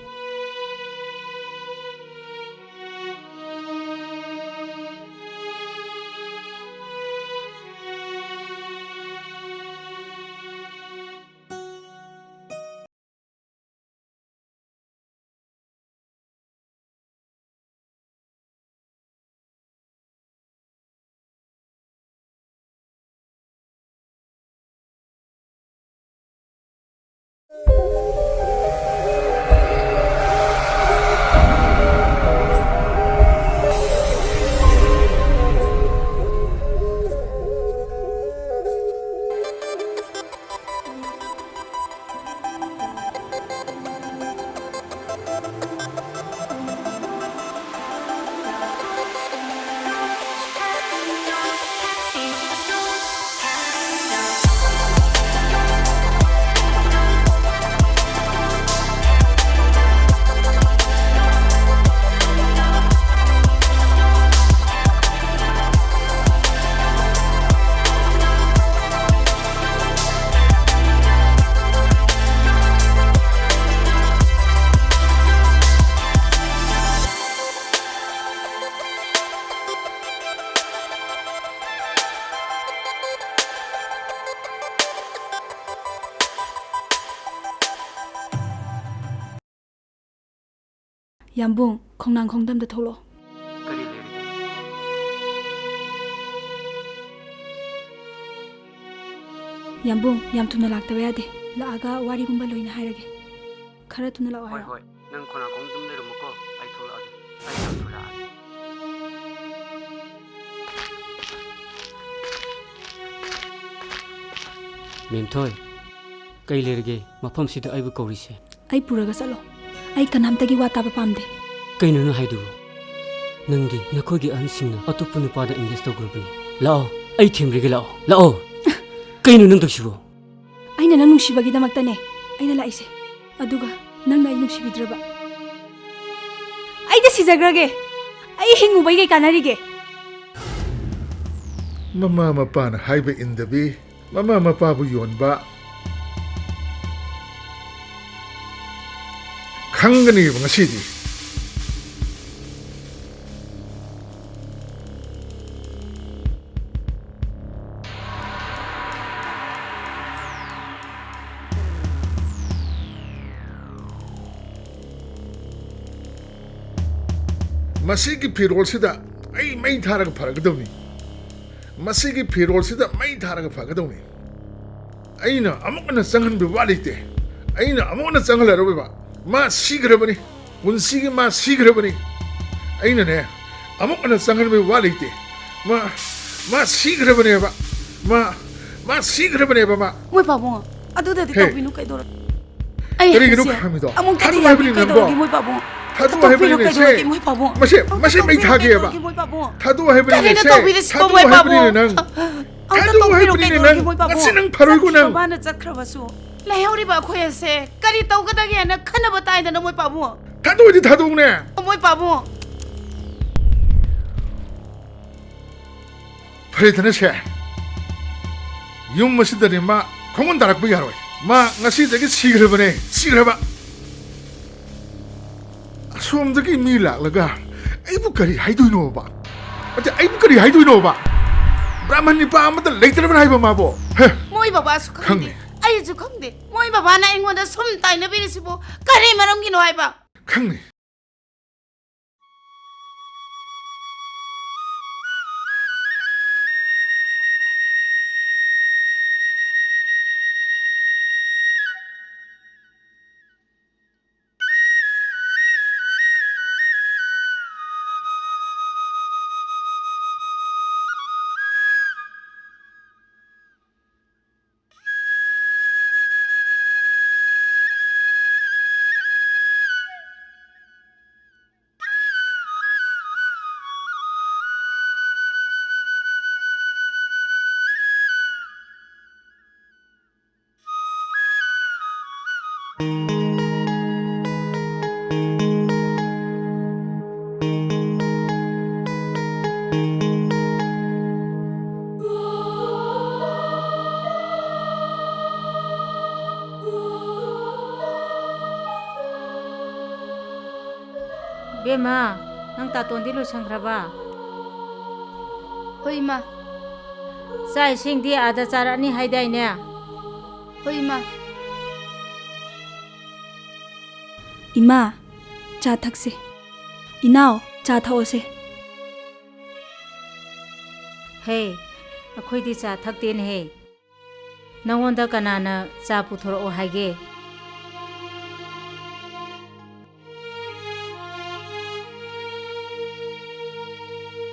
ꯌꯥꯝꯕꯨꯡ, ꯈꯣꯡꯅꯥꯡ ꯈꯣꯡꯗꯝꯗ ꯊꯣꯛꯂꯛꯑꯣ꯫ ꯀꯔꯤ ꯂꯩꯔꯒꯦ? ꯌꯥꯝꯕꯨꯡ, ꯌꯥꯝ ꯊꯨꯅ ꯂꯥꯛꯇꯕ ꯌꯥꯗꯦ꯫ ꯂꯥꯛꯑꯒ ꯋꯥꯔꯤꯒꯨꯝꯕ ꯂꯣꯏꯅ ꯍꯥꯏꯔꯒꯦ꯫ ꯈꯔ ꯊꯨꯅ ꯂꯥꯛꯑꯣ ꯍꯣꯏ, ꯍꯥꯏꯔꯣ꯫ ꯍꯣꯏ꯫ ꯅꯪ ꯈꯣꯡꯅꯥꯡ ꯈꯣꯡꯗꯝ ꯂꯩꯔꯝꯃꯨꯀꯣ꯫ ꯑꯩ ꯊꯣꯛꯂꯛꯑꯒꯦ꯫ ꯑꯩ ꯌꯥꯝ ꯊꯨꯔꯛꯑꯒꯦ꯫ ꯃꯦꯝꯊꯣꯏ, ꯀꯩ ꯂꯩꯔꯒꯦ ꯃꯐꯝꯁꯤꯗ ꯑꯩꯕꯨ ꯀꯧꯔꯤꯁꯦ? ꯑꯩ ꯄꯨꯔꯒ ꯆꯠꯂꯣ꯫ ꯑꯩ ꯀꯅꯥꯝꯇꯒꯤ ꯋꯥ ꯇꯥꯕ ꯄꯥꯝꯗꯦ꯫ ꯀꯩꯅꯣ ꯅꯪ ꯍꯥꯏꯗꯨꯕꯨ? ꯅꯪꯗꯤ ꯅꯈꯣꯏꯒꯤ ꯑꯍꯟꯁꯤꯡꯅ ꯑꯇꯣꯞꯄ ꯅꯨꯄꯥꯗ engage ꯇꯧꯈ꯭ꯔꯕꯅꯤ꯫ ꯂꯥꯛꯑꯣ, ꯑꯩ ꯊꯦꯝꯕꯤꯒꯦ, ꯂꯥꯛꯑꯣ, ꯂꯥꯛꯑꯣ꯫ ꯀꯩꯅꯣ ꯅꯪ ꯇꯧꯁꯤꯕꯣ? ꯑꯩꯅ ꯅꯪ ꯅꯨꯡꯁꯤꯕꯒꯤꯗꯃꯛꯇꯅꯦ ꯑꯩꯅ ꯂꯥꯛꯏꯁꯦ꯫ ꯑꯗꯨꯒ ꯅꯪꯅ ꯑꯩ ꯅꯨꯡꯁꯤꯕꯤꯗ꯭ꯔꯕ? ꯑꯩꯗꯤ ꯁꯤꯖꯈ꯭ꯔꯒꯦ꯫ ꯑꯩ ꯍꯤꯡꯉꯨꯕꯩ ꯀꯩ ꯀꯥꯟꯅꯔꯤꯒꯦ? ꯃꯃꯥ ꯃꯄꯥꯅ ꯍꯥꯏꯕ ꯏꯟꯗꯕꯤ, ꯃꯃꯥ ꯃꯄꯥꯕꯨ ꯌꯣꯟꯕ ꯈꯪꯒꯅꯦꯕ ꯉꯁꯤꯗꯤ꯫ ꯃꯁꯤꯒꯤ ꯐꯤꯔꯣꯜꯁꯤꯗ ꯑꯩ ꯃꯩ ꯊꯥꯔꯒ ꯐꯔꯒꯗꯕꯅꯤ꯫ ꯃꯁꯤꯒꯤ ꯐꯤꯔꯣꯜꯁꯤꯗ ꯃꯩ ꯊꯥꯔꯒ ꯐꯒꯗꯕꯅꯤ꯫ ꯑꯩꯅ ꯑꯃꯨꯛ ꯍꯟꯅ ꯆꯪꯍꯟꯕ ꯋꯥ ꯂꯩꯇꯦ꯫ ꯑꯩꯅ ꯑꯃꯨꯛ ꯍꯟꯅ ꯆꯪꯍꯜꯂꯔꯣꯏꯕ꯫ ꯃꯥ ꯁꯤꯈ꯭ꯔꯕꯅꯤ꯫ ꯄꯨꯟꯁꯤꯒꯤ ꯃꯥ ꯁꯤꯈ꯭ꯔꯕꯅꯤ꯫ ꯑꯩꯅꯅꯦ, ꯑꯃꯨꯛ ꯍꯟꯅ ꯆꯪꯍꯟꯕꯒꯤ ꯋꯥ ꯂꯩꯇꯦ꯫ ꯃꯥ, ꯃꯥ ꯁꯤꯈ꯭ꯔꯕꯅꯦꯕ꯫ ꯃꯥ, ꯃꯥ ꯁꯤꯈ꯭ꯔꯕꯅꯦꯕ ꯃꯥ꯫ ꯃꯣꯏ ꯄꯥꯕꯨꯡ, ꯑꯗꯨꯗꯗꯤ ꯍꯦ꯫ ꯇꯧꯕꯤꯅꯨ, ꯀꯩꯗꯧꯔ-? ꯑꯩ ꯀꯔꯤꯒꯤꯅꯣ ꯍꯥꯏꯁꯦ ꯈꯥꯝꯃꯤꯗꯣ? ꯑꯃꯨꯛ ꯊꯥꯗꯣꯛꯑꯣ ꯊꯥꯗꯣꯛꯑꯣ ꯍꯥꯏꯕꯅꯤ ꯍꯥꯏꯕꯅꯤ, ꯅꯪꯕꯣ꯫ ꯀꯩꯗꯧꯔꯒꯦ ꯃꯣꯏ ꯄꯥꯕꯨꯡ? ꯊꯥꯗꯣꯛꯑꯣ ꯑꯝꯇ ꯍꯥꯏꯕꯅꯤꯅꯦ, ꯊꯣꯛꯄꯤꯔꯣ, ꯁꯦ꯫ ꯀꯩꯗꯧꯔꯒꯦ ꯃꯣꯏ ꯄꯥꯕꯨꯡ? ꯃꯁꯤ, ꯑꯝꯇ ꯃꯁꯤ ꯃꯩ ꯊꯣꯛꯄꯤꯔꯣ, ꯊꯥꯒꯦꯕ꯫ ꯀꯩꯗꯧꯔꯒꯦ ꯃꯣꯏ ꯄꯥꯕꯨꯡ? ꯊꯥꯗꯣꯛꯑꯣ ꯍꯥꯏꯕꯅꯤꯅꯦ, ꯀꯔꯤꯅꯣ ꯁꯦ꯫ ꯇꯧꯕꯤꯔꯤꯁꯤꯕꯣ ꯊꯥꯗꯣꯛꯑꯣ ꯃꯣꯏ ꯍꯥꯏꯕꯅꯤꯅꯦ, ꯄꯥꯕꯨꯡ? ꯅꯪ꯫ ꯑꯝꯇ ꯊꯥꯗꯣꯛꯑꯣ ꯊꯣꯛꯄꯤꯔꯣ, ꯍꯥꯏꯕꯅꯤꯅꯦ, ꯀꯩꯗꯧꯔꯒꯦ ꯅꯪ꯫ ꯃꯣꯏ ꯄꯥꯕꯨꯡ? ꯉꯁꯤ ꯅꯪ ꯐꯔꯣꯏꯀꯣ, ꯆꯠꯈ꯭ꯔꯤꯕ ꯅꯪ꯫ ꯃꯥꯅ ꯆꯠꯈ꯭ꯔꯕꯁꯨ꯫ ꯂꯩꯍꯧꯔꯤꯕ ꯑꯩꯈꯣꯏ ꯑꯁꯦ ꯀꯔꯤ ꯇꯧꯒꯗꯒꯦꯅ ꯈꯟꯅꯕ ꯇꯥꯏꯗꯅ ꯃꯣꯏ ꯄꯥꯕꯨꯡ꯫ ꯊꯥꯗꯣꯛꯑꯣꯗꯤ ꯊꯥꯗꯣꯛꯎꯅꯦ꯫ ꯃꯣꯏ ꯄꯥꯕꯨꯡ꯫ ꯐꯔꯦꯗꯅ ꯁꯦ, ꯌꯨꯝ ꯑꯁꯤꯗꯗꯤ ꯃꯥ ꯈꯣꯡꯒꯨꯟ ꯇꯥꯔꯛꯄ ꯌꯥꯔꯣꯏ꯫ ꯃꯥ ꯉꯁꯤꯗꯒꯤ ꯁꯤꯈ꯭ꯔꯕꯅꯦ, ꯁꯤꯈ꯭ꯔꯕ꯫ ꯑꯁꯣꯝꯗꯒꯤ ꯃꯤ ꯂꯥꯛꯂꯒ ꯑꯩꯕꯨ ꯀꯔꯤ ꯍꯥꯏꯗꯣꯏꯅꯣꯕ? ꯑꯠꯇꯦ, ꯑꯩꯕꯨ ꯀꯔꯤ ꯍꯥꯏꯗꯣꯏꯅꯣꯕ? ꯕ꯭ꯔꯥꯍꯃꯟ ꯅꯤꯄꯥ ꯑꯃꯠꯇ ꯂꯩꯇ꯭ꯔꯕꯅ ꯍꯥꯏꯕ ꯃꯥꯕꯨ? ꯍꯦ? ꯃꯣꯏ ꯕꯕꯥꯁꯨ ꯈꯪꯗꯦ, ꯈꯪꯉꯦ꯫ ꯑꯩꯁꯨ ꯈꯪꯗꯦ꯫ ꯃꯣꯏ ꯕꯕꯥꯅ ꯑꯩꯉꯣꯟꯗ ꯁꯨꯝ ꯇꯥꯏꯅꯕꯤꯔꯤꯁꯤꯕꯨ ꯀꯔꯤ ꯃꯔꯝꯒꯤꯅꯣ ꯍꯥꯏꯕ? ꯈꯪꯉꯦ꯫ ꯕꯦꯝꯃ, ꯅꯪ ꯇꯥꯇꯣꯟꯗꯤ ꯂꯣꯏꯁꯟꯈ꯭ꯔꯕ? ꯍꯣꯏ, ꯏꯃꯥ꯫ ꯆꯥꯛ ꯏꯁꯤꯡꯗꯤ ꯑꯥꯗ ꯆꯥꯔꯛꯑꯅꯤ ꯍꯥꯏꯗꯥꯏꯅꯦ? ꯍꯣꯏ, ꯏꯃꯥ꯫ ꯏꯃꯥ, ꯆꯥ ꯊꯛꯁꯦ꯫ ꯏꯅꯥꯎ, ꯆꯥ ꯊꯛꯑꯣꯁꯦ꯫ ꯍꯦ, ꯑꯩꯈꯣꯏꯗꯤ ꯆꯥ ꯊꯛꯇꯦꯅꯦꯍꯦ꯫ ꯅꯉꯣꯟꯗ ꯀꯅꯥꯅ ꯆꯥ ꯄꯨꯊꯣꯔꯛꯑꯣ ꯍꯥꯏꯒꯦ?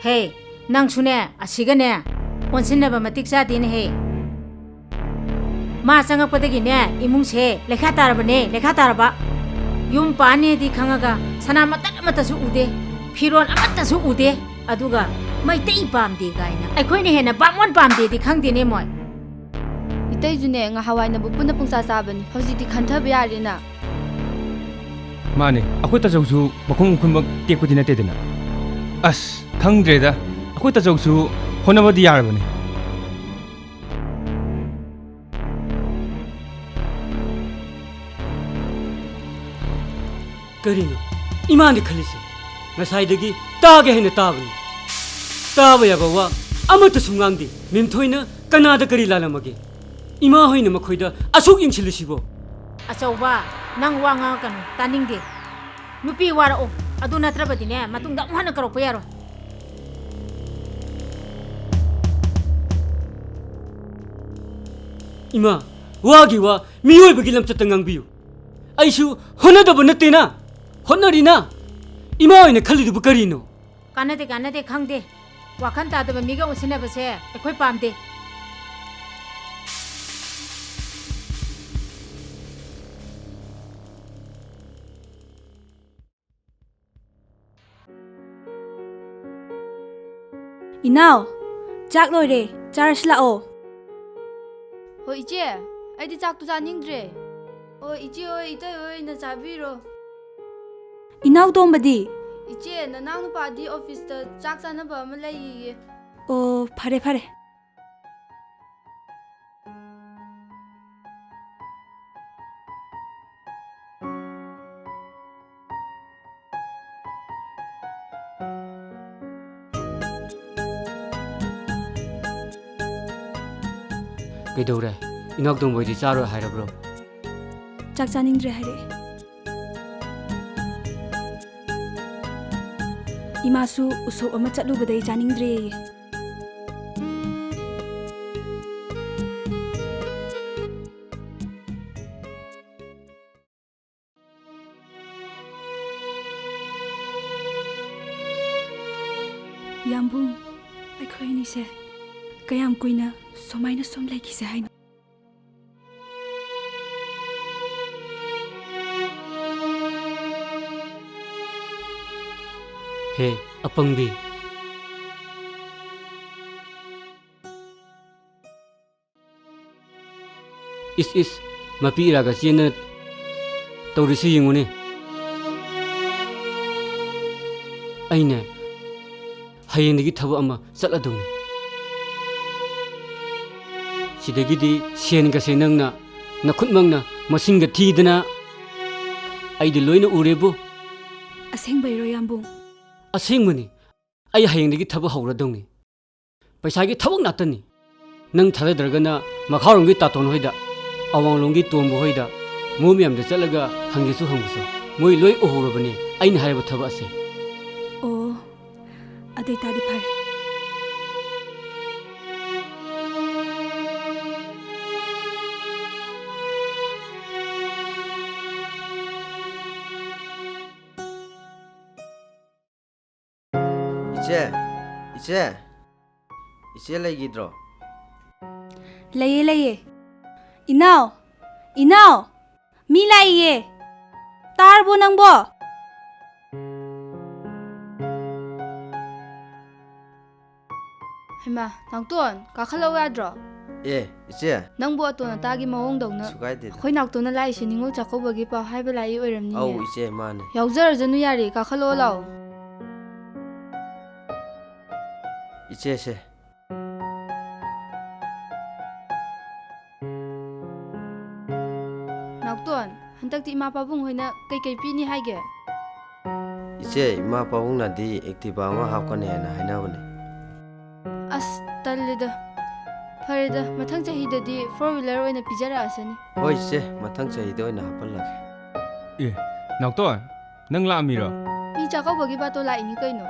ꯍꯦ, ꯅꯪꯁꯨꯅꯦ, ꯑꯁꯤꯒꯅꯦ, ꯑꯣꯟꯁꯤꯟꯅꯕ ꯃꯇꯤꯛ ꯆꯥꯗꯦꯅꯦꯍꯦ꯫ ꯃꯥ ꯆꯪꯉꯛꯄꯗꯒꯤꯅꯦ, ꯏꯃꯨꯡꯁꯦ ꯂꯩꯈꯥ ꯇꯥꯔꯕꯅꯦ, ꯂꯩꯈꯥ ꯇꯥꯔꯕ꯫ ꯌꯨꯝ ꯄꯥꯟꯅꯦꯗꯤ ꯈꯪꯉꯒ ꯁꯅꯥ ꯃꯇꯠ ꯑꯃꯠꯇꯁꯨ ꯎꯗꯦ, ꯐꯤꯔꯣꯜ ꯑꯃꯠꯇꯁꯨ ꯎꯗꯦ, ꯑꯗꯨꯒ ꯃꯩꯇꯩ ꯄꯥꯝꯗꯦ ꯀꯥꯏꯅ꯫ ꯑꯩꯈꯣꯏꯅ ꯍꯦꯟꯅ ꯕꯥꯃꯣꯟ ꯄꯥꯝꯗꯦꯗꯤ ꯈꯪꯗꯦꯅꯦ ꯃꯣꯏ꯫ ꯏꯇꯩꯁꯨꯅꯦ, ꯉꯍꯥꯟꯋꯥꯏꯅꯕꯨ ꯄꯨꯟꯅ ꯄꯨꯡꯆꯥ ꯆꯥꯕꯅꯤ, ꯍꯧꯖꯤꯛꯇꯤ ꯈꯟꯊꯕ ꯌꯥꯔꯦꯅ꯫ ꯃꯥꯅꯦ, ꯑꯩꯈꯣꯏ ꯇꯥꯆꯧꯁꯨ ꯃꯈꯣꯡ ꯈꯨꯟꯃꯛ ꯇꯦꯛꯄꯗꯤ ꯅꯠꯇꯦꯗꯅ꯫ ꯑꯁ, ꯈꯪꯗ꯭ꯔꯦꯗ, ꯑꯩꯈꯣꯏ ꯇꯥꯆꯧꯁꯨ ꯍꯣꯠꯅꯕꯗꯤ ꯌꯥꯔꯕꯅꯦ꯫ ꯀꯔꯤꯅꯣ ꯏꯃꯥꯅ ꯈꯜꯂꯤꯁꯦ? ꯉꯁꯥꯏꯗꯒꯤ ꯇꯥꯒꯦ ꯍꯥꯏꯅ ꯇꯥꯕꯅꯤ꯫ ꯇꯥꯕ ꯌꯥꯕ ꯋꯥ ꯑꯃꯠꯇꯁꯨ ꯉꯥꯡꯗꯦ꯫ ꯃꯦꯝꯊꯣꯏꯅ ꯀꯅꯥꯗ ꯀꯔꯤ ꯂꯥꯜꯂꯝꯃꯒꯦ? ꯏꯃꯥ ꯍꯣꯏꯅ ꯃꯈꯣꯏꯗ ꯑꯁꯨꯛ ꯌꯦꯡꯁꯤꯜꯂꯤꯁꯤꯕꯣ? ꯑꯆꯧꯕ, ꯅꯪ ꯋꯥ ꯉꯥꯡꯉꯛꯀꯅꯨ, ꯇꯥꯅꯤꯡꯗꯦ꯫ ꯅꯨꯄꯤ ꯋꯥꯔꯛꯑꯣ, ꯑꯗꯨ ꯅꯠꯇ꯭ꯔꯕꯗꯤꯅꯦ, ꯃꯇꯨꯡꯗ ꯑꯃꯨꯛ ꯍꯟꯅ ꯀꯧꯔꯛꯄ ꯌꯥꯔꯣꯏ꯫ ꯏꯃꯥ, ꯋꯥꯒꯤ ꯋꯥ ꯃꯤꯑꯣꯏꯕꯒꯤ ꯂꯝꯆꯠꯇ ꯉꯥꯡꯕꯤꯌꯨ꯫ ꯑꯩꯁꯨ ꯍꯣꯠꯅꯗꯕ ꯅꯠꯇꯦꯅ, ꯍꯣꯠꯅꯔꯤꯅ꯫ ꯏꯃꯥ ꯑꯣꯏꯅ ꯈꯜꯂꯤꯗꯨꯕꯨ ꯀꯔꯤꯅꯣ? ꯀꯥꯟꯅꯗꯦ, ꯀꯥꯟꯅꯗꯦ, ꯈꯪꯗꯦ꯫ ꯋꯥꯈꯜ ꯇꯥꯗꯕ ꯃꯤꯒ ꯑꯣꯟꯁꯤꯟꯅꯕꯁꯦ ꯑꯩꯈꯣꯏ ꯄꯥꯝꯗꯦ꯫ ꯏꯅꯥꯎ, ꯆꯥꯛ ꯂꯣꯏꯔꯦ, ꯆꯥꯔꯁꯤ ꯂꯥꯛꯑꯣ꯫ ꯍꯣꯏ ꯏꯆꯦ, ꯑꯩꯗꯤ ꯆꯥꯛꯇꯨ ꯆꯥꯅꯤꯡꯗ꯭ꯔꯦ꯫ ꯑꯣ ꯏꯆꯦ ꯍꯣꯏ, ꯏꯇꯩ ꯍꯣꯏ ꯑꯣꯏꯅ ꯆꯥꯕꯤꯔꯣ꯫ ꯏꯅꯥꯎ ꯇꯣꯝꯕꯗꯤ? ꯏꯆꯦ, ꯅꯅꯥꯎ ꯅꯨꯄꯥꯗꯤ ꯑꯣꯐꯤꯁꯇ ꯆꯥꯛ ꯆꯥꯅꯕ ꯑꯃ ꯂꯩꯌꯦꯌꯦ꯫ ꯑꯣ, ꯐꯔꯦ ꯐꯔꯦ꯫ ꯀꯩꯗꯧꯔꯦ? ꯏꯅꯥꯎꯇꯣꯝꯕ ꯍꯣꯏꯗꯤ ꯆꯥꯔꯣꯏ ꯍꯥꯏꯔꯕ꯭ꯔꯣ? ꯆꯥꯛ ꯆꯥꯅꯤꯡꯗ꯭ꯔꯦ ꯍꯥꯏꯔꯛꯑꯦ꯫ ꯏꯃꯥꯁꯨ ꯎꯁꯣꯞ ꯑꯃ ꯆꯠꯂꯨꯕꯗꯩ ꯆꯥꯅꯤꯡꯗ꯭ꯔꯦꯌꯦ꯫ ꯌꯥꯝꯕꯨꯡ, ꯑꯩꯈꯣꯏ ꯑꯅꯤꯁꯦ ꯀꯌꯥꯝ ꯀꯨꯏꯅ ꯁꯨꯃꯥꯏꯅ ꯁꯨꯝ ꯂꯩꯈꯤꯁꯦ ꯍꯥꯏꯅꯣ? ꯍꯦ ꯑꯄꯪꯕꯤ꯫ ꯏꯁ ꯏꯁ, ꯃꯄꯤ ꯏꯔꯥꯒ ꯆꯦꯟꯗꯅ ꯇꯧꯔꯤꯁꯤ ꯌꯦꯡꯉꯨꯅꯦ꯫ ꯑꯩꯅꯦ ꯍꯌꯦꯡꯗꯒꯤ ꯊꯕꯛ ꯑꯃ ꯆꯠꯂꯗꯧꯅꯤ꯫ ꯁꯤꯗꯒꯤꯗꯤ ꯁꯦꯟꯒꯁꯦ ꯅꯪꯅ ꯅꯈꯨꯠꯃꯛꯅ ꯃꯁꯤꯡꯒ ꯊꯤꯗꯅ ꯑꯩꯗꯤ ꯂꯣꯏꯅ ꯎꯔꯦꯕꯨ꯫ ꯑꯁꯦꯡꯕꯩꯔꯣ, ꯌꯥꯝꯕꯨꯡ? ꯑꯁꯦꯡꯕꯅꯤ꯫ ꯑꯩ ꯍꯌꯦꯡꯗꯒꯤ ꯊꯕꯛ ꯍꯧꯔꯗꯧꯅꯤ꯫ ꯄꯩꯁꯥꯒꯤ ꯊꯕꯛ ꯉꯥꯛꯇꯅꯤ꯫ ꯅꯪ ꯊꯥꯖꯗ꯭ꯔꯒꯅ ꯃꯈꯥꯔꯣꯝꯒꯤ ꯇꯥꯇꯣꯟ ꯍꯣꯏꯗ, ꯑꯋꯥꯡꯂꯣꯝꯒꯤ ꯇꯣꯝꯕ ꯍꯣꯏꯗ, ꯃꯣꯏ ꯃꯌꯥꯝꯗ ꯆꯠꯂꯒ ꯍꯪꯒꯦꯁꯨ ꯍꯪꯉꯨꯁꯣ꯫ ꯃꯣꯏ ꯂꯣꯏ ꯎꯍꯧꯔꯕꯅꯤ ꯑꯩꯅ ꯍꯥꯏꯔꯤꯕ ꯊꯕꯛ ꯑꯁꯦ꯫ ꯑꯣ, ꯑꯗꯨ ꯑꯣꯏꯇꯥꯔꯗꯤ ꯐꯔꯦ꯫ ꯏꯆꯦ, ꯏꯆꯦ, ꯏꯆꯦ ꯂꯩꯈꯤꯗ꯭ꯔꯣ? ꯂꯩꯌꯦ, ꯂꯩꯌꯦ꯫ ꯏꯅꯥꯎ, ꯏꯅꯥꯎ, ꯃꯤ ꯂꯥꯛꯏꯌꯦ꯫ ꯇꯥꯔꯕꯣ ꯅꯪꯕꯣ? ꯍꯩꯃꯥ, ꯅꯥꯎꯇꯣꯟ, ꯀꯥꯈꯠꯂꯛꯎ ꯌꯥꯗ꯭ꯔꯣ? ꯑꯦ, ꯏꯆꯦ꯫ ꯅꯪꯕꯨ ꯑꯇꯣꯟ ꯑꯇꯥꯒꯤ ꯃꯑꯣꯡꯗꯧꯅ꯫ ꯀꯩꯁꯨ ꯀꯥꯏꯗꯦꯗ꯫ ꯑꯩꯈꯣꯏ ꯅꯥꯎꯇꯣꯟꯅ ꯂꯥꯛꯏꯁꯦ ꯅꯤꯉꯣꯜ ꯆꯥꯛꯀꯧꯕꯒꯤ ꯄꯥꯎ ꯍꯥꯏꯕ ꯂꯥꯛꯏ ꯑꯣꯏꯔꯝꯅꯤꯅꯦ꯫ ꯑꯧ, ꯏꯆꯦ, ꯃꯥꯅꯦ꯫ ꯌꯥꯎꯖꯔꯖꯅꯨ ꯌꯥꯔꯦ, ꯀꯥꯈꯠꯂꯛꯑꯣ ꯂꯥꯛꯑꯣ꯫ ꯏꯆꯦꯁꯦ꯫ ꯅꯥꯎꯇꯣꯟ, ꯍꯟꯗꯛꯇꯤ ꯏꯃꯥ ꯄꯥꯕꯨꯡ ꯍꯣꯏꯅ ꯀꯩꯀꯩ ꯄꯤꯅꯤ ꯍꯥꯏꯒꯦ? ꯏꯆꯦ, ꯏꯃꯥ ꯄꯥꯕꯨꯡꯅꯗꯤ Activa ꯑꯃ ꯍꯥꯞꯀꯅꯤ ꯍꯥꯏꯅ ꯍꯥꯏꯅꯕꯅꯦ꯫ ꯑꯁ, ꯇꯜꯂꯤꯗ꯫ ꯐꯔꯦꯗ, ꯃꯊꯪ ꯆꯍꯤꯗꯗꯤ four wheeler ꯑꯣꯏꯅ ꯄꯤꯖꯔꯛꯑꯁꯅꯤ꯫ ꯍꯣꯏ ꯏꯆꯦ, ꯃꯊꯪ ꯆꯍꯤꯗ ꯑꯣꯏꯅ ꯍꯥꯞꯍꯜꯂꯒꯦ꯫ ꯑꯦ, ꯅꯥꯎꯇꯣꯟ, ꯅꯪ ꯂꯥꯛꯑꯝꯃꯤꯔꯣ? ꯃꯤ ꯆꯥꯛꯀꯧꯕꯒꯤ ꯕꯥꯇꯣꯟ ꯂꯥꯛꯏꯅꯤ ꯀꯩꯅꯣ꯫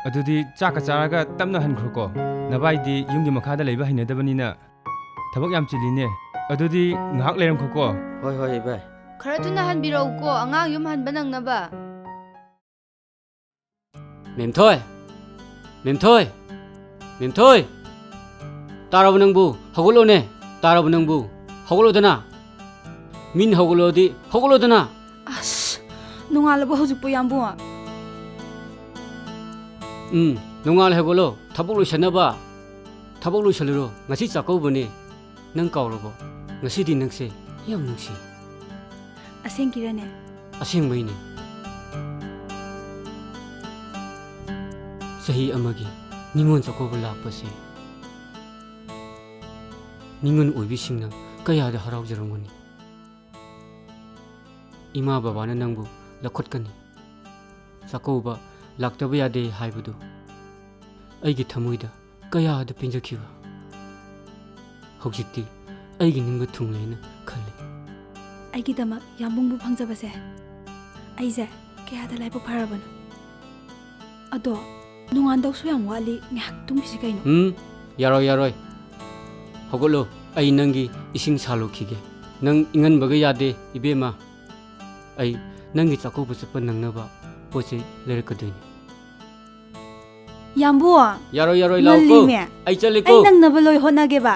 ꯑꯗꯨꯗꯤ ꯆꯥꯛꯀ ꯆꯥꯔꯒ ꯇꯞꯅ ꯍꯟꯈ꯭ꯔꯣꯀꯣ꯫ ꯅꯕꯥꯏꯗꯤ ꯌꯨꯝꯒꯤ ꯃꯈꯥꯗ ꯂꯩꯕ ꯍꯩꯅꯗꯕꯅꯤꯅ ꯊꯕꯛ ꯌꯥꯝ ꯆꯤꯜꯂꯤꯅꯦ꯫ ꯑꯗꯨꯗꯤ ꯉꯥꯏꯍꯥꯛ ꯂꯩꯔꯝꯈꯣꯀꯣ꯫ ꯍꯣꯏ, ꯍꯣꯏ, ꯏꯕꯥꯏ꯫ ꯈꯔ ꯊꯨꯅ ꯍꯟꯕꯤꯔꯛꯎꯀꯣ, ꯑꯉꯥꯡ ꯌꯨꯝ ꯍꯟꯕ ꯅꯪꯅꯕ꯫ ꯃꯦꯝꯊꯣꯏ! ꯃꯦꯝꯊꯣꯏ! ꯃꯦꯝꯊꯣꯏ! ꯇꯥꯔꯕ ꯅꯪꯕꯨ? ꯍꯧꯒꯠꯂꯣꯅꯦ! ꯇꯥꯔꯕ ꯅꯪꯕꯨ? ꯍꯧꯒꯠꯂꯣꯗꯅ! ꯃꯤꯅ ꯍꯧꯒꯠꯂꯣꯗꯤ ꯍꯧꯒꯠꯂꯣꯗꯅ! ꯑꯁ, ꯅꯣꯡꯉꯥꯜꯂꯕ ꯍꯧꯖꯤꯛꯄꯨ, ꯏꯌꯥꯝꯕꯨꯡ? ꯎꯝ, ꯅꯣꯡꯉꯥꯜꯂꯦ ꯍꯧꯒꯠꯂꯣ꯫ ꯊꯕꯛ ꯂꯣꯏꯁꯟꯅꯕ꯫ ꯊꯕꯛ ꯂꯣꯏꯁꯜꯂꯨꯔꯣ꯫ ꯉꯁꯤ ꯆꯥꯛꯀꯧꯕꯅꯦ꯫ ꯅꯪ ꯀꯥꯎꯔꯕꯣ? ꯉꯁꯤꯗꯤ ꯅꯪꯁꯦ ꯌꯥꯝ ꯅꯨꯡꯁꯤ꯫ ꯑꯁꯦꯡꯀꯤꯔꯅꯦ? ꯑꯁꯦꯡꯕꯩꯅꯦ꯫ ꯆꯍꯤ ꯑꯃꯒꯤ ꯅꯤꯉꯣꯜ ꯆꯥꯛꯀꯧꯕ ꯂꯥꯛꯄꯁꯦ ꯅꯤꯉꯣꯜ ꯑꯣꯏꯕꯤꯁꯤꯡꯅ ꯀꯌꯥꯗ ꯍꯔꯥꯎꯖꯔꯝꯒꯅꯤ꯫ ꯏꯃꯥ ꯕꯕꯥꯅ ꯅꯪꯕꯨ ꯂꯧꯈꯠꯀꯅꯤ꯫ ꯆꯥꯛꯀꯧꯕ ꯂꯥꯛꯇꯕ ꯌꯥꯗꯦ ꯍꯥꯏꯕꯗꯨ ꯑꯩꯒꯤ ꯊꯃꯣꯏꯗ ꯀꯌꯥꯗ ꯄꯦꯟꯖꯈꯤꯕ꯫ ꯍꯧꯖꯤꯛꯇꯤ ꯑꯩꯒꯤ ꯅꯤꯡꯕ ꯊꯨꯡꯂꯦꯅ ꯈꯜꯂꯤ꯫ ꯑꯩꯒꯤꯗꯃꯛ ꯌꯥꯝꯕꯨꯡꯕꯨ ꯐꯪꯖꯕꯁꯦ ꯑꯩꯁꯦ ꯀꯌꯥꯗ ꯂꯥꯏꯕꯛ ꯐꯔꯕꯅꯣ꯫ ꯑꯗꯣ ꯅꯣꯡꯉꯥꯟꯗꯧꯁꯨ ꯌꯥꯝ ꯋꯥꯠꯂꯤ, ꯉꯥꯏꯍꯥꯛ ꯇꯨꯝꯈꯤꯁꯤ ꯀꯩꯅꯣ꯫ ꯎꯝ, ꯌꯥꯔꯣꯏ, ꯌꯥꯔꯣꯏ꯫ ꯍꯧꯒꯠꯂꯣ, ꯑꯩ ꯅꯪꯒꯤ ꯏꯁꯤꯡ ꯁꯥꯜꯂꯨꯈꯤꯒꯦ꯫ ꯅꯪ ꯏꯪꯍꯟꯕꯒ ꯌꯥꯗꯦ, ꯏꯕꯦꯝꯃ꯫ ꯑꯩ ꯅꯪꯒꯤ ꯆꯥꯛꯀꯧꯕ ꯆꯠꯄ ꯅꯪꯅꯕ ꯄꯣꯠ ꯆꯩ ꯂꯩꯔꯛꯀꯗꯣꯏꯅꯤ꯫ ꯌꯥꯝꯕꯨ! ꯌꯥꯔꯣꯏ, ꯌꯥꯔꯣꯏ, ꯂꯥꯛꯑꯣꯀꯣ꯫ ꯉꯜꯂꯤꯃꯦ꯫ ꯑꯩ ꯆꯠꯂꯦꯀꯣ꯫ ꯑꯩ ꯅꯪꯅꯕ ꯂꯣꯏ ꯍꯣꯠꯅꯒꯦꯕ꯫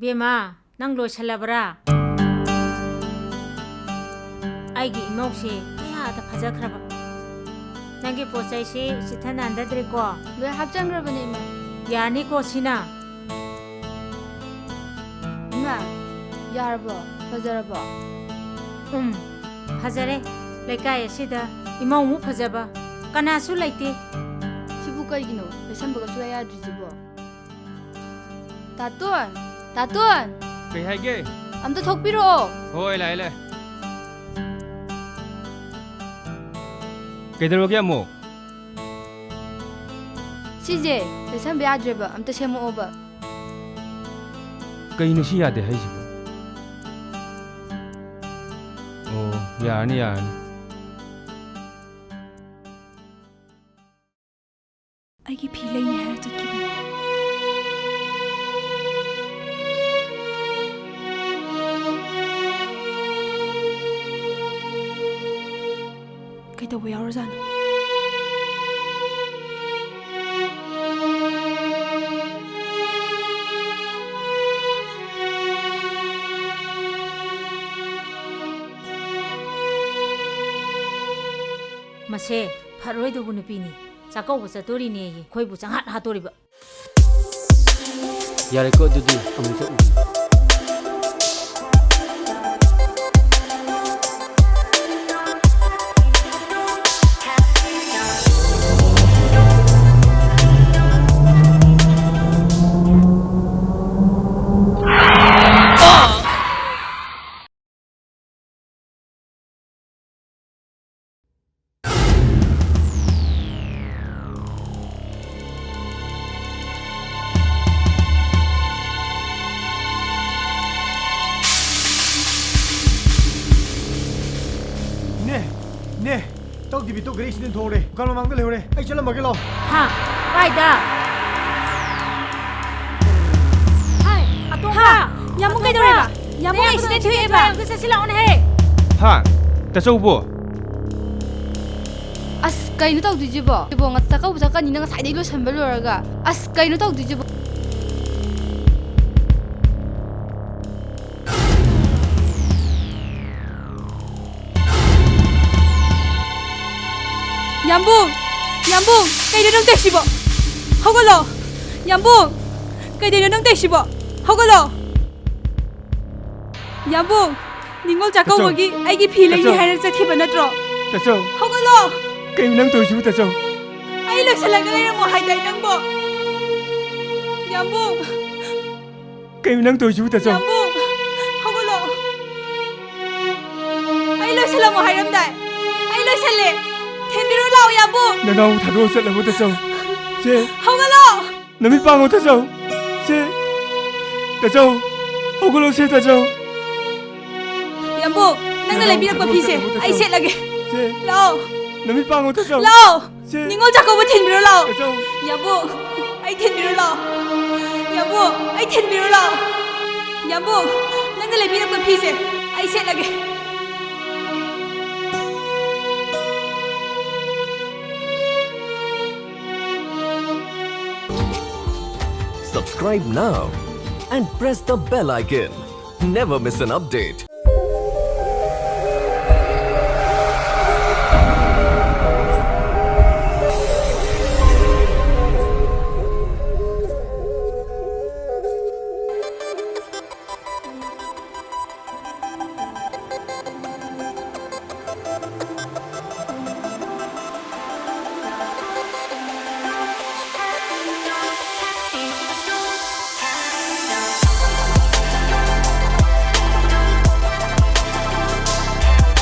ꯕꯦꯝꯃ, ꯅꯪ ꯂꯣꯏꯁꯜꯂꯕ꯭ꯔꯥ? ꯑꯩꯒꯤ ꯏꯃꯧꯁꯦ ꯀꯌꯥꯗ ꯐꯖꯈ꯭ꯔꯕ꯫ ꯅꯪꯒꯤ ꯄꯣꯠ ꯆꯩꯁꯤ ꯆꯤꯠꯊ ꯅꯥꯟꯗꯗ꯭ꯔꯦꯀꯣ? ꯂꯣꯏ ꯍꯥꯞꯆꯟꯈ꯭ꯔꯕꯅꯦ, ꯏꯃꯥ꯫ ꯌꯥꯔꯅꯤꯀꯣ ꯁꯤꯅ? ꯏꯃꯥ, ꯌꯥꯔꯕꯣ? ꯐꯖꯔꯕꯣ? ꯎꯝ, ꯐꯖꯔꯦ꯫ ꯂꯩꯀꯥꯏ ꯑꯁꯤꯗ ꯏꯃꯧꯃꯨꯛ ꯐꯖꯕ ꯀꯅꯥꯁꯨ ꯂꯩꯇꯦ꯫ ꯁꯤꯕꯨ ꯀꯩꯒꯤꯅꯣ? ꯂꯩꯁꯟꯕꯒ ꯁꯨꯡꯌꯥ ꯌꯥꯗ꯭ꯔꯤꯁꯤꯕꯣ? ꯇꯥꯇꯣꯟ! ꯇꯥꯇꯣꯟ! ꯀꯩ ꯍꯥꯏꯒꯦ? ꯑꯝꯇ ꯊꯣꯛꯄꯤꯔꯛꯑꯣ꯫ ꯍꯣꯏ, ꯂꯥꯛꯑꯦ, ꯂꯥꯛꯑꯦ꯫ ꯀꯩꯗꯧꯔꯒꯦ ꯑꯃꯨꯛ? ꯁꯤꯁꯦ ꯂꯩꯁꯟꯕ ꯌꯥꯗ꯭ꯔꯦꯕ, ꯑꯝꯇ ꯁꯦꯝꯃꯛꯑꯣꯕ꯫ ꯀꯩꯅꯣ ꯁꯤ ꯌꯥꯗꯦ ꯍꯥꯏꯁꯤꯕꯣ? ꯑꯣ, ꯌꯥꯔꯅꯤ, ꯌꯥꯔꯅꯤ꯫ ꯑꯩꯒꯤ ꯐꯤ ꯂꯩꯅꯤ ꯍꯥꯏꯔ ꯆꯠꯈꯤꯕꯅꯤ꯫ ꯀꯩꯗꯧꯕ ꯌꯥꯎꯔꯖꯥꯠꯅꯣ? ꯃꯁꯦ ꯐꯔꯣꯏꯗꯧꯕ ꯅꯨꯄꯤꯅꯤ꯫ ꯆꯥꯛꯀꯧꯕ ꯆꯠꯇꯣꯔꯤꯅꯦꯌꯦ, ꯑꯩꯈꯣꯏꯕꯨ ꯆꯪꯍꯥꯠ ꯍꯥꯠꯇꯣꯔꯤꯕ꯫ ꯌꯥꯔꯦꯀꯣ, ꯑꯗꯨꯗꯤ ꯑꯃꯨꯛ ꯆꯠꯂꯨꯒꯦ꯫ ꯅꯦ, ꯅꯦ, ꯇꯧ ꯇꯤꯚꯤ ꯇꯧ, ꯒꯥꯔꯤ ꯑꯦꯛꯁꯤꯗꯦꯟ ꯊꯣꯛꯍꯧꯔꯦ꯫ ꯗꯨꯀꯥꯟ ꯃꯃꯥꯡꯗ ꯂꯩꯍꯧꯔꯦ꯫ ꯑꯩ ꯆꯠꯂꯝꯃꯒꯦ, ꯂꯥꯎ꯫ ꯍꯥ? ꯀꯥꯏꯗ? ꯍꯥꯏ, ꯑꯇꯣꯝꯕ! ꯍꯥ? ꯌꯥꯝꯕꯨꯡ ꯑꯇꯣꯝꯕ! ꯀꯩꯗꯧꯔꯦꯕ? ꯌꯥꯝꯕꯨꯡ ꯅꯌꯥꯝꯕꯗꯣ ꯑꯦꯛꯁꯤꯗꯦꯟ ꯊꯣꯛꯑꯦꯕ꯫ ꯑꯝꯇ ꯆꯠꯁꯤ ꯂꯥꯛꯑꯣꯅꯦꯍꯦ꯫ ꯍꯥ? ꯇꯥꯆꯧꯕꯣ? ꯑꯁ, ꯀꯩꯅꯣ ꯇꯧꯗꯣꯏꯁꯤꯕꯣ? ꯁꯤꯕꯣ, ꯉ-, ꯆꯥꯛꯀꯧꯕ ꯆꯠꯀꯅꯤꯅ ꯉꯁꯥꯏꯗꯩ ꯂꯣꯏꯁꯟꯕ ꯂꯣꯏꯔꯒ꯫ ꯑꯁ, ꯀꯩꯅꯣ ꯇꯧꯗꯣꯏꯁꯤꯕꯣ? ꯌꯥꯝꯕꯨꯡ! ꯌꯥꯝꯕꯨꯡ! ꯀꯩꯅꯣ ꯅꯪ ꯇꯧꯏꯁꯤꯕꯣ? ꯍꯧꯒꯠꯂꯣ! ꯌꯥꯝꯕꯨꯡ! ꯀꯩꯗꯧꯔꯤꯅꯣ ꯅꯪ ꯇꯧꯏꯁꯤꯕꯣ? ꯍꯧꯒꯠꯂꯣ! ꯌꯥꯝꯕꯨꯡ! ꯅꯤꯉꯣꯜ ꯆꯥꯛꯀꯧꯕꯒꯤ ꯑꯩꯒꯤ ꯐꯤ ꯂꯩꯅꯤ ꯇꯥꯆꯧ! ꯍꯥꯏꯔ ꯆꯠꯈꯤꯕ ꯅꯠꯇ꯭ꯔꯣ? ꯇꯥꯆꯧ! ꯍꯧꯒꯠꯂꯣ! ꯀꯩꯅꯣ ꯅꯪ ꯇꯧꯔꯤꯁꯤꯕꯨ, ꯇꯥꯆꯧ? ꯑꯩ ꯂꯣꯏꯁꯤꯜꯂꯒ ꯂꯩꯔꯝꯃꯣ ꯍꯥꯏꯗꯥꯏ ꯅꯪꯕꯣ? ꯌꯥꯝꯕꯨꯡ! ꯀꯩꯅꯣ ꯅꯪ ꯇꯧꯔꯤꯁꯤꯕꯨ, ꯇꯥꯆꯧ? ꯌꯥꯝꯕꯨꯡ! ꯍꯧꯒꯠꯂꯣ! ꯑꯩ ꯂꯣꯏꯁꯤꯜꯂꯝꯃꯣ ꯍꯥꯏꯔꯝꯗꯥꯏ? ꯑꯩ ꯂꯣꯏꯁꯤꯜꯂꯦ! ꯊꯤꯟꯕꯤꯔꯣ ꯂꯥꯛꯑꯣ, ꯌꯥꯝꯕꯨꯡ! ꯅꯅꯥꯎ ꯊꯥꯗꯣꯛꯑ ꯆꯠꯂꯕꯣ, ꯇꯥꯆꯧ? ꯁꯦ! ꯍꯧꯒꯠꯂꯣ! ꯅꯃꯤꯠ ꯄꯥꯡꯉꯣ, ꯇꯥꯆꯧ! ꯁꯦ! ꯇꯥꯆꯧ! ꯍꯧꯒꯠꯂꯣ, ꯁꯦ, ꯇꯥꯆꯧ! ꯌꯥꯝꯕꯨꯡ, ꯅꯪꯅ ꯅꯅꯥꯎ ꯂꯩꯕꯤꯔꯛꯄ ꯊꯥꯗꯣꯛꯑ ꯐꯤꯁꯦ ꯆꯠꯂꯕꯣ, ꯇꯥꯆꯧ? ꯑꯩ ꯁꯦꯠꯂꯒꯦ꯫ ꯁꯦ! ꯂꯥꯛꯑꯣ! ꯅꯃꯤꯠ ꯄꯥꯡꯉꯣ, ꯇꯥꯆꯧ! ꯂꯥꯛꯑꯣ! ꯁꯦ! ꯅꯤꯉꯣꯜ ꯆꯥꯛꯀꯧꯕ ꯊꯤꯟꯕꯤꯔꯣ ꯂꯥꯛꯑꯣ꯫ ꯇꯥꯆꯧ! ꯌꯥꯝꯕꯨꯡ, ꯑꯩ ꯊꯤꯟꯕꯤꯔꯣ ꯂꯥꯛꯑꯣ꯫ ꯌꯥꯝꯕꯨꯡ, ꯑꯩ ꯊꯤꯟꯕꯤꯔꯣ ꯂꯥꯛꯑꯣ꯫ ꯌꯥꯝꯕꯨꯡ, ꯅꯪꯅ ꯂꯩꯕꯤꯔꯛꯄ ꯐꯤꯁꯦ ꯑꯩ ꯁꯦꯠꯂꯒꯦ꯫ Subscribe now and press the bell icon. Never miss an update.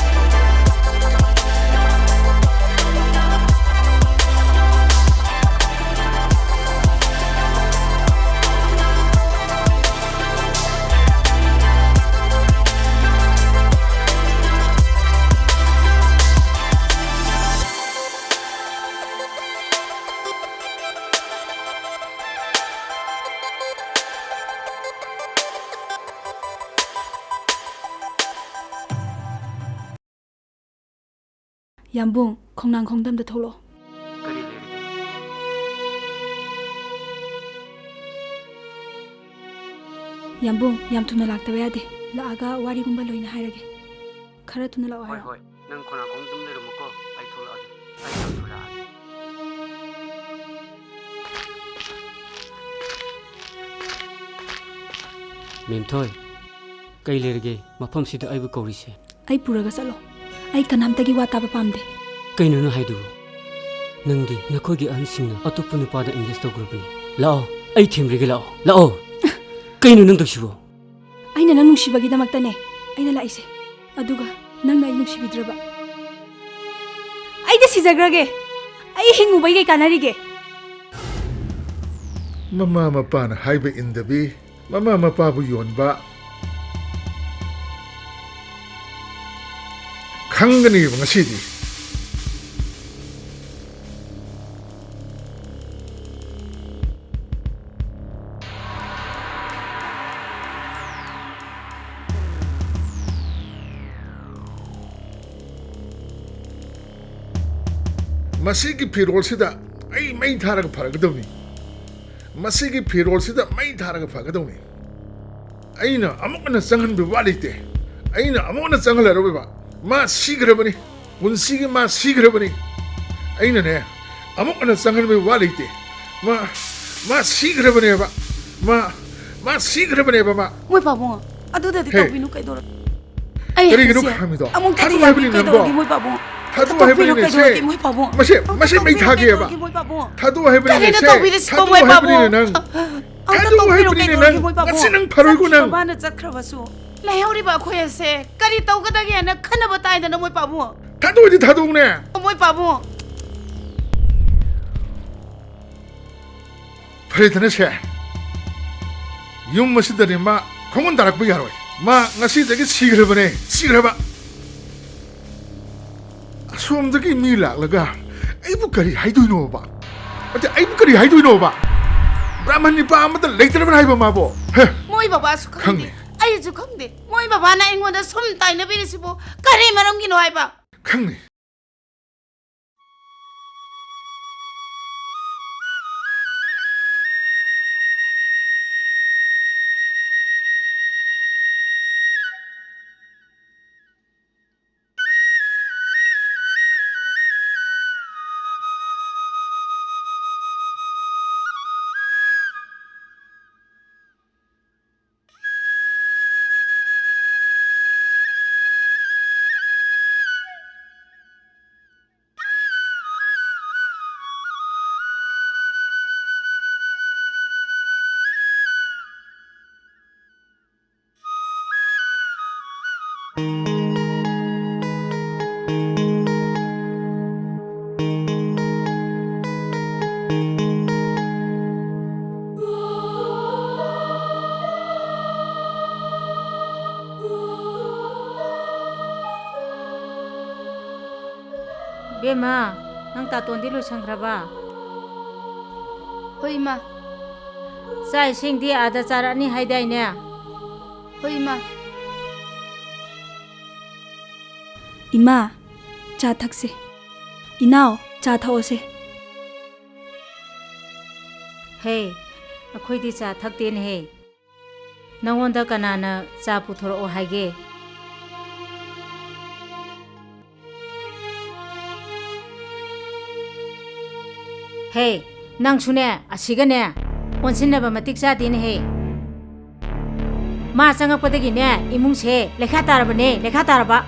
ꯌꯥꯝꯕꯨꯡ, ꯈꯣꯡꯅꯥꯡꯈꯣꯡꯗ ꯑꯝꯇ ꯊꯣꯛꯂꯛꯑꯣ꯫ ꯀꯔꯤ ꯂꯩꯔꯒꯦ? ꯌꯥꯝꯕꯨꯡ, ꯌꯥꯝ ꯊꯨꯅ ꯂꯥꯛꯇꯕ ꯌꯥꯗꯦ꯫ ꯂꯥꯛꯑꯒ ꯋꯥꯔꯤꯒꯨꯝꯕ ꯂꯣꯏꯅ ꯍꯥꯏꯔꯒꯦ꯫ ꯈꯔ ꯊꯨꯅ ꯂꯥꯛꯑꯣ ꯍꯣꯏ, ꯍꯥꯏꯔꯣ꯫ ꯍꯣꯏ꯫ ꯅꯪ ꯈꯣꯡꯅꯥꯡꯈꯣꯡꯗ ꯑꯗꯨꯝ ꯂꯩꯔꯝꯃꯨꯀꯣ꯫ ꯑꯩ ꯊꯣꯛꯂꯛꯑꯒꯦ꯫ ꯑꯩ ꯌꯥꯝ ꯊꯨꯅ ꯃꯦꯝꯊꯣꯏ, ꯀꯩ ꯂꯩꯔꯒꯦ ꯃꯐꯝꯁꯤꯗ ꯑꯩꯕꯨ ꯀꯧꯔꯤꯁꯦ? ꯑꯩ ꯄꯨꯔꯒ ꯆꯠꯂꯣ꯫ ꯑꯩ ꯀꯅꯥꯝꯇꯒꯤ ꯋꯥ ꯇꯥꯕ ꯄꯥꯝꯗꯦ꯫ ꯀꯩꯅꯣ ꯅꯪ ꯍꯥꯏꯗꯨꯕꯨ? ꯅꯪꯗꯤ ꯅꯈꯣꯏꯒꯤ ꯑꯍꯟꯁꯤꯡꯅ ꯑꯇꯣꯞꯄ ꯅꯨꯄꯥꯗ engage ꯇꯧꯈ꯭ꯔꯕꯅꯤ꯫ ꯂꯥꯛꯑꯣ, ꯑꯩ ꯊꯦꯝꯕꯤꯔꯒꯦ, ꯂꯥꯛꯑꯣ, ꯂꯥꯛꯑꯣ꯫ ꯀꯩꯅꯣ ꯅꯪ ꯇꯧꯁꯤꯕꯣ? ꯑꯩꯅ ꯅꯪ ꯅꯨꯡꯁꯤꯕꯒꯤꯗꯃꯛꯇꯅꯦ ꯑꯩꯅ ꯂꯥꯛꯏꯁꯦ꯫ ꯑꯗꯨꯒ ꯅꯪꯅ ꯑꯩ ꯅꯨꯡꯁꯤꯕꯤꯗ꯭ꯔꯕ? ꯑꯩꯗꯤ ꯁꯤꯖꯈ꯭ꯔꯒꯦ꯫ ꯑꯩ ꯍꯤꯡꯉꯨꯕꯩ ꯀꯩ ꯀꯥꯟꯅꯔꯤꯒꯦ? ꯃꯃꯥ ꯃꯄꯥꯅ ꯍꯥꯏꯕ ꯏꯟꯗꯕꯤ, ꯃꯃꯥ ꯃꯄꯥꯕꯨ ꯌꯣꯟꯕ ꯈꯪꯒꯅꯤꯕ ꯉꯁꯤꯗꯤ꯫ ꯃꯁꯤꯒꯤ ꯐꯤꯔꯣꯜꯁꯤꯗ ꯑꯩ ꯃꯩ ꯊꯥꯔꯒ ꯐꯔꯒꯗꯕꯅꯤ꯫ ꯃꯁꯤꯒꯤ ꯐꯤꯔꯣꯜꯁꯤꯗ ꯃꯩ ꯊꯥꯔꯒ ꯐꯒꯗꯕꯅꯤ꯫ ꯑꯩꯅ ꯑꯃꯨꯛ ꯍꯟꯅ ꯆꯪꯍꯟꯕ ꯋꯥ ꯂꯩꯇꯦ꯫ ꯑꯩꯅ ꯑꯃꯨꯛ ꯍꯟꯅ ꯆꯪꯍꯜꯂꯔꯣꯏꯕ꯫ ꯃꯥ ꯁꯤꯈ꯭ꯔꯕꯅꯤ꯫ ꯄꯨꯟꯁꯤꯒꯤ ꯃꯥ ꯁꯤꯈ꯭ꯔꯕꯅꯤ꯫ ꯑꯩꯅꯅꯦ, ꯑꯃꯨꯛ ꯍꯟꯅ ꯆꯪꯍꯟꯕ ꯋꯥ ꯂꯩꯇꯦ꯫ ꯃꯥ, ꯃꯥ ꯁꯤꯈ꯭ꯔꯕꯅꯦꯕ꯫ ꯃꯥ, ꯃꯥ ꯁꯤꯈ꯭ꯔꯕꯅꯦꯕ ꯃꯥ꯫ ꯃꯣꯏ ꯄꯥꯕꯨꯡ, ꯑꯗꯨꯗꯗꯤ ꯍꯦ꯫ ꯇꯧꯕꯤꯅꯨ ꯀꯩꯗꯧꯔ-, ꯑꯩ ꯀꯔꯤꯒꯤꯅꯣ ꯍꯥꯏꯁꯦ, ꯈꯥꯝꯃꯤꯗꯣ? ꯑꯃꯨꯛꯇꯗꯤ ꯊꯥꯗꯣꯛꯑꯣ ꯍꯥꯏꯕꯅꯤ ꯌꯥꯅꯤ ꯅꯪꯕꯣ꯫ ꯀꯩꯗꯧꯔꯒꯦ ꯃꯣꯏ ꯄꯥꯕꯨꯡ? ꯊꯥꯗꯣꯛꯑꯣ ꯇꯣꯛꯄꯤꯔꯣ ꯍꯥꯏꯕꯅꯤꯅꯦ ꯁꯦ꯫ ꯀꯩꯗꯧꯔꯒꯦ ꯃꯣꯏ ꯄꯥꯕꯨꯡ? ꯃꯁꯦ, ꯑꯃꯨꯛꯇ ꯃꯁꯦ ꯃꯩ ꯇꯣꯛꯄꯤꯔꯣ ꯊꯥꯒꯦꯕ꯫ ꯀꯩꯗꯧꯔꯒꯦ ꯃꯣꯏ ꯄꯥꯕꯨꯡ? ꯊꯥꯗꯣꯛꯑꯣ ꯍꯥꯏꯕꯅꯤꯅꯦ ꯀꯔꯤꯅꯣ ꯁꯦ꯫ ꯇꯧꯕꯤꯔꯤꯁꯤꯕꯣ ꯃꯣꯏ ꯊꯥꯗꯣꯛꯑꯣ ꯄꯥꯕꯨꯡ? ꯍꯥꯏꯕꯅꯤꯅꯦ ꯅꯪ꯫ ꯑꯝꯇ ꯊꯥꯗꯣꯛꯑꯣ ꯇꯣꯛꯄꯤꯔꯣ ꯍꯥꯏꯕꯅꯤꯅꯦ ꯀꯩꯗꯧꯔꯒꯦ ꯅꯪ꯫ ꯃꯣꯏ ꯄꯥꯕꯨꯡ? ꯉꯁꯤ ꯅꯪ ꯐꯔꯣꯏꯀꯣ ꯆꯠꯈꯤꯕ ꯅꯪ꯫ ꯃꯥꯅ ꯆꯠꯈ꯭ꯔꯕꯁꯨ ꯂꯩꯍꯧꯔꯤꯕ ꯑꯩꯈꯣꯏ ꯑꯁꯦ ꯀꯔꯤ ꯇꯧꯒꯗꯒꯦꯅ ꯈꯟꯅꯕ ꯇꯥꯏꯗꯅ ꯃꯣꯏ ꯄꯥꯕꯨꯡ꯫ ꯊꯥꯗꯣꯛꯑꯣꯗꯤ ꯊꯥꯗꯣꯛꯎꯅꯦ꯫ ꯃꯣꯏ ꯄꯥꯕꯨꯡ꯫ ꯐꯔꯦꯗꯅ ꯁꯦ꯫ ꯌꯨꯝ ꯑꯁꯤꯗꯗꯤ ꯃꯥ ꯈꯣꯡꯒꯨꯟ ꯇꯥꯔꯛꯄ ꯌꯥꯔꯣꯏ꯫ ꯃꯥ ꯉꯁꯤꯗꯒꯤ ꯁꯤꯈ꯭ꯔꯕꯅꯦ, ꯁꯤꯈ꯭ꯔꯕ꯫ ꯑꯁꯣꯝꯗꯒꯤ ꯃꯤ ꯂꯥꯛꯂꯒ ꯑꯩꯕꯨ ꯀꯔꯤ ꯍꯥꯏꯗꯣꯏꯅꯣꯕ? ꯑꯗ ꯑꯩꯕꯨ ꯀꯔꯤ ꯍꯥꯏꯗꯣꯏꯅꯣꯕ? ꯕ꯭ꯔꯥꯍꯃꯟ ꯅꯤꯄꯥ ꯑꯃꯠꯇ ꯂꯩꯇ꯭ꯔꯕꯅ ꯍꯥꯏꯕ ꯃꯥꯕꯣ? ꯍꯦ, ꯃꯣꯏ ꯕꯕꯥꯁꯨ ꯈꯪꯗꯦ, ꯈꯪꯅꯤ꯫ ꯑꯩꯁꯨ ꯈꯪꯗꯦ꯫ ꯃꯣꯏ ꯕꯕꯥꯅ ꯑꯩꯉꯣꯟꯗ ꯁꯨꯝ ꯇꯥꯏꯅꯕꯤꯔꯤꯁꯤꯕꯨ ꯀꯔꯤ ꯃꯔꯝꯒꯤꯅꯣ ꯍꯥꯏꯕ? ꯈꯪꯅꯤ꯫ ꯕꯦꯝꯃ, ꯅꯪ ꯇꯥꯇꯣꯟꯗꯤ ꯂꯣꯏꯁꯟꯈ꯭ꯔꯕ? ꯍꯣꯏ, ꯏꯃꯥ꯫ ꯆꯥꯛ ꯏꯁꯤꯡꯗꯤ ꯑꯥꯗ ꯆꯥꯔꯛꯑꯅꯤ ꯍꯥꯏꯗꯥꯏꯅꯦ? ꯍꯣꯏ, ꯏꯃꯥ꯫ ꯏꯃꯥ, ꯆꯥ ꯊꯛꯁꯦ꯫ ꯏꯅꯥꯎ, ꯆꯥ ꯊꯛꯑꯣꯁꯦ꯫ ꯍꯦ, ꯑꯩꯈꯣꯏꯗꯤ ꯆꯥ ꯊꯛꯇꯦꯅꯦꯍꯦ꯫ ꯅꯉꯣꯟꯗ ꯀꯅꯥꯅ ꯆꯥ ꯄꯨꯊꯣꯔꯛꯑꯣ ꯍꯥꯏꯒꯦ? ꯍꯦ, ꯅꯪꯁꯨꯅꯦ, ꯑꯁꯤꯒꯅꯦ, ꯑꯣꯟꯁꯤꯟꯅꯕ ꯃꯇꯤꯛ ꯆꯥꯗꯦꯅꯦꯍꯦ꯫ ꯃꯥ ꯆꯪꯉꯛꯄꯗꯒꯤꯅꯦ, ꯏꯃꯨꯡꯁꯦ ꯂꯩꯈꯥ ꯇꯥꯔꯕꯅꯦ, ꯂꯩꯈꯥ ꯇꯥꯔꯕ꯫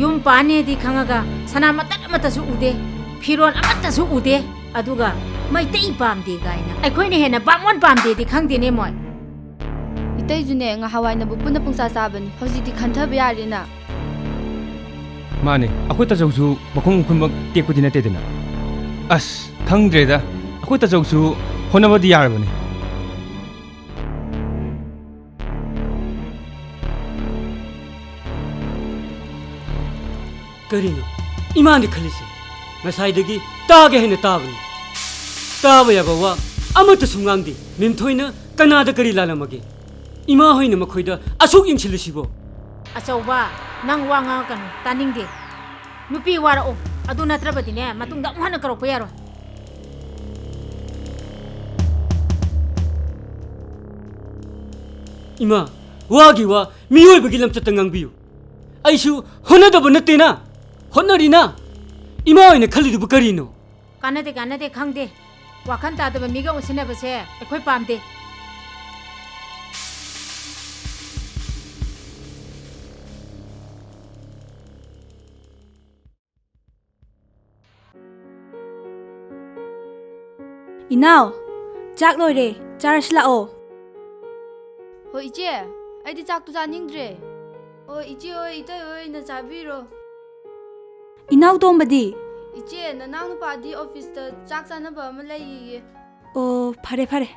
ꯌꯨꯝ ꯄꯥꯟꯅꯦꯗꯤ ꯈꯪꯉꯒ ꯁꯅꯥ ꯃꯇꯠ ꯑꯃꯠꯇꯁꯨ ꯎꯗꯦ, ꯐꯤꯔꯣꯜ ꯑꯃꯠꯇꯁꯨ ꯎꯗꯦ꯫ ꯑꯗꯨꯒ ꯃꯩꯇꯩ ꯄꯥꯝꯗꯦ ꯀꯥꯏꯅ ꯑꯩꯈꯣꯏꯅ ꯍꯦꯟꯅ ꯕꯥꯃꯣꯟ ꯄꯥꯝꯗꯦꯗꯤ ꯈꯪꯗꯦꯅꯦ ꯃꯣꯏ꯫ ꯏꯇꯩꯁꯨꯅꯦ, ꯉꯍꯥꯟꯋꯥꯏꯅꯕꯨ ꯄꯨꯟꯅ ꯄꯨꯡꯆꯥ ꯆꯥꯕꯅꯤ, ꯍꯧꯖꯤꯛꯇꯤ ꯈꯟꯊꯕ ꯌꯥꯔꯦꯅ꯫ ꯃꯥꯅꯦ, ꯑꯩꯈꯣꯏ ꯇꯥꯆꯧꯁꯨ ꯃꯈꯣꯡ ꯃꯈꯨꯟꯃꯛ ꯇꯦꯛꯄꯗꯤ ꯅꯠꯇꯦꯗꯅ꯫ ꯑꯁ, ꯈꯪꯗ꯭ꯔꯦꯗ, ꯑꯩꯈꯣꯏ ꯇꯥꯆꯧꯁꯨ ꯍꯣꯠꯅꯕꯗꯤ ꯌꯥꯔꯕꯅꯤ꯫ ꯀꯔꯤꯅꯣ ꯏꯃꯥꯅ ꯈꯜꯂꯤꯁꯦ? ꯉꯁꯥꯏꯗꯒꯤ ꯇꯥꯒꯦ ꯍꯥꯏꯅ ꯇꯥꯕꯅꯤ꯫ ꯇꯥꯕ ꯌꯥꯕ ꯋꯥ ꯑꯃꯠꯇꯁꯨ ꯉꯥꯡꯗꯦ꯫ ꯃꯦꯝꯊꯣꯏꯅ ꯀꯅꯥꯗ ꯀꯔꯤ ꯂꯥꯜꯂꯝꯃꯒꯦ? ꯏꯃꯥ ꯍꯣꯏꯅ ꯃꯈꯣꯏꯗ ꯑꯁꯨꯛ ꯌꯦꯡꯁꯤꯜꯂꯤꯁꯤꯕꯣ? ꯑꯆꯧꯕ, ꯅꯪ ꯋꯥ ꯉꯥꯡꯉꯛꯀꯅꯨ, ꯇꯥꯅꯤꯡꯗꯦ꯫ ꯅꯨꯄꯤ ꯋꯥꯔꯛꯑꯣ, ꯑꯗꯨ ꯅꯠꯇ꯭ꯔꯕꯗꯤꯅꯦ, ꯃꯇꯨꯡꯗ ꯑꯃꯨꯛ ꯍꯟꯅ ꯀꯧꯔꯛꯄ ꯌꯥꯔꯣꯏ꯫ ꯏꯃꯥ, ꯋꯥꯒꯤ ꯋꯥ, ꯃꯤꯑꯣꯏꯕꯒꯤ ꯂꯝꯆꯠꯇ ꯉꯥꯡꯕꯤꯌꯨ꯫ ꯑꯩꯁꯨ ꯍꯣꯠꯅꯗꯕ ꯅꯠꯇꯦꯅ, ꯍꯣꯠꯅꯔꯤꯅ꯫ ꯏꯃꯥ ꯑꯣꯏꯅ ꯈꯜꯂꯤꯗꯨꯕꯨ ꯀꯔꯤꯅꯣ? ꯀꯥꯟꯅꯗꯦ, ꯀꯥꯟꯅꯗꯦ, ꯈꯪꯗꯦ꯫ ꯋꯥꯈꯜ ꯇꯥꯗꯕ ꯃꯤꯒ ꯑꯣꯟꯁꯤꯟꯅꯕꯁꯦ ꯑꯩꯈꯣꯏ ꯄꯥꯝꯗꯦ꯫ ꯏꯅꯥꯎ, ꯆꯥꯛ ꯂꯣꯏꯔꯦ, ꯆꯥꯔꯁꯤ ꯂꯥꯛꯑꯣ꯫ ꯍꯣꯏ ꯏꯆꯦ, ꯑꯩꯗꯤ ꯆꯥꯛꯇꯨ ꯆꯥꯅꯤꯡꯗ꯭ꯔꯦ꯫ ꯑꯣ ꯏꯆꯦ ꯍꯣꯏ, ꯏꯇꯩ ꯍꯣꯏ ꯑꯣꯏꯅ ꯆꯥꯕꯤꯔꯣ꯫ ꯏꯅꯥꯎ ꯇꯣꯝꯕꯗꯤ? ꯏꯆꯦ, ꯅꯅꯥꯎ ꯅꯨꯄꯥꯗꯤ ꯑꯣꯐꯤꯁꯇ ꯆꯥꯛ ꯆꯥꯅꯕ ꯑꯃ ꯂꯩꯌꯦꯌꯦ꯫ ꯑꯣ, ꯐꯔꯦ ꯐꯔꯦ꯫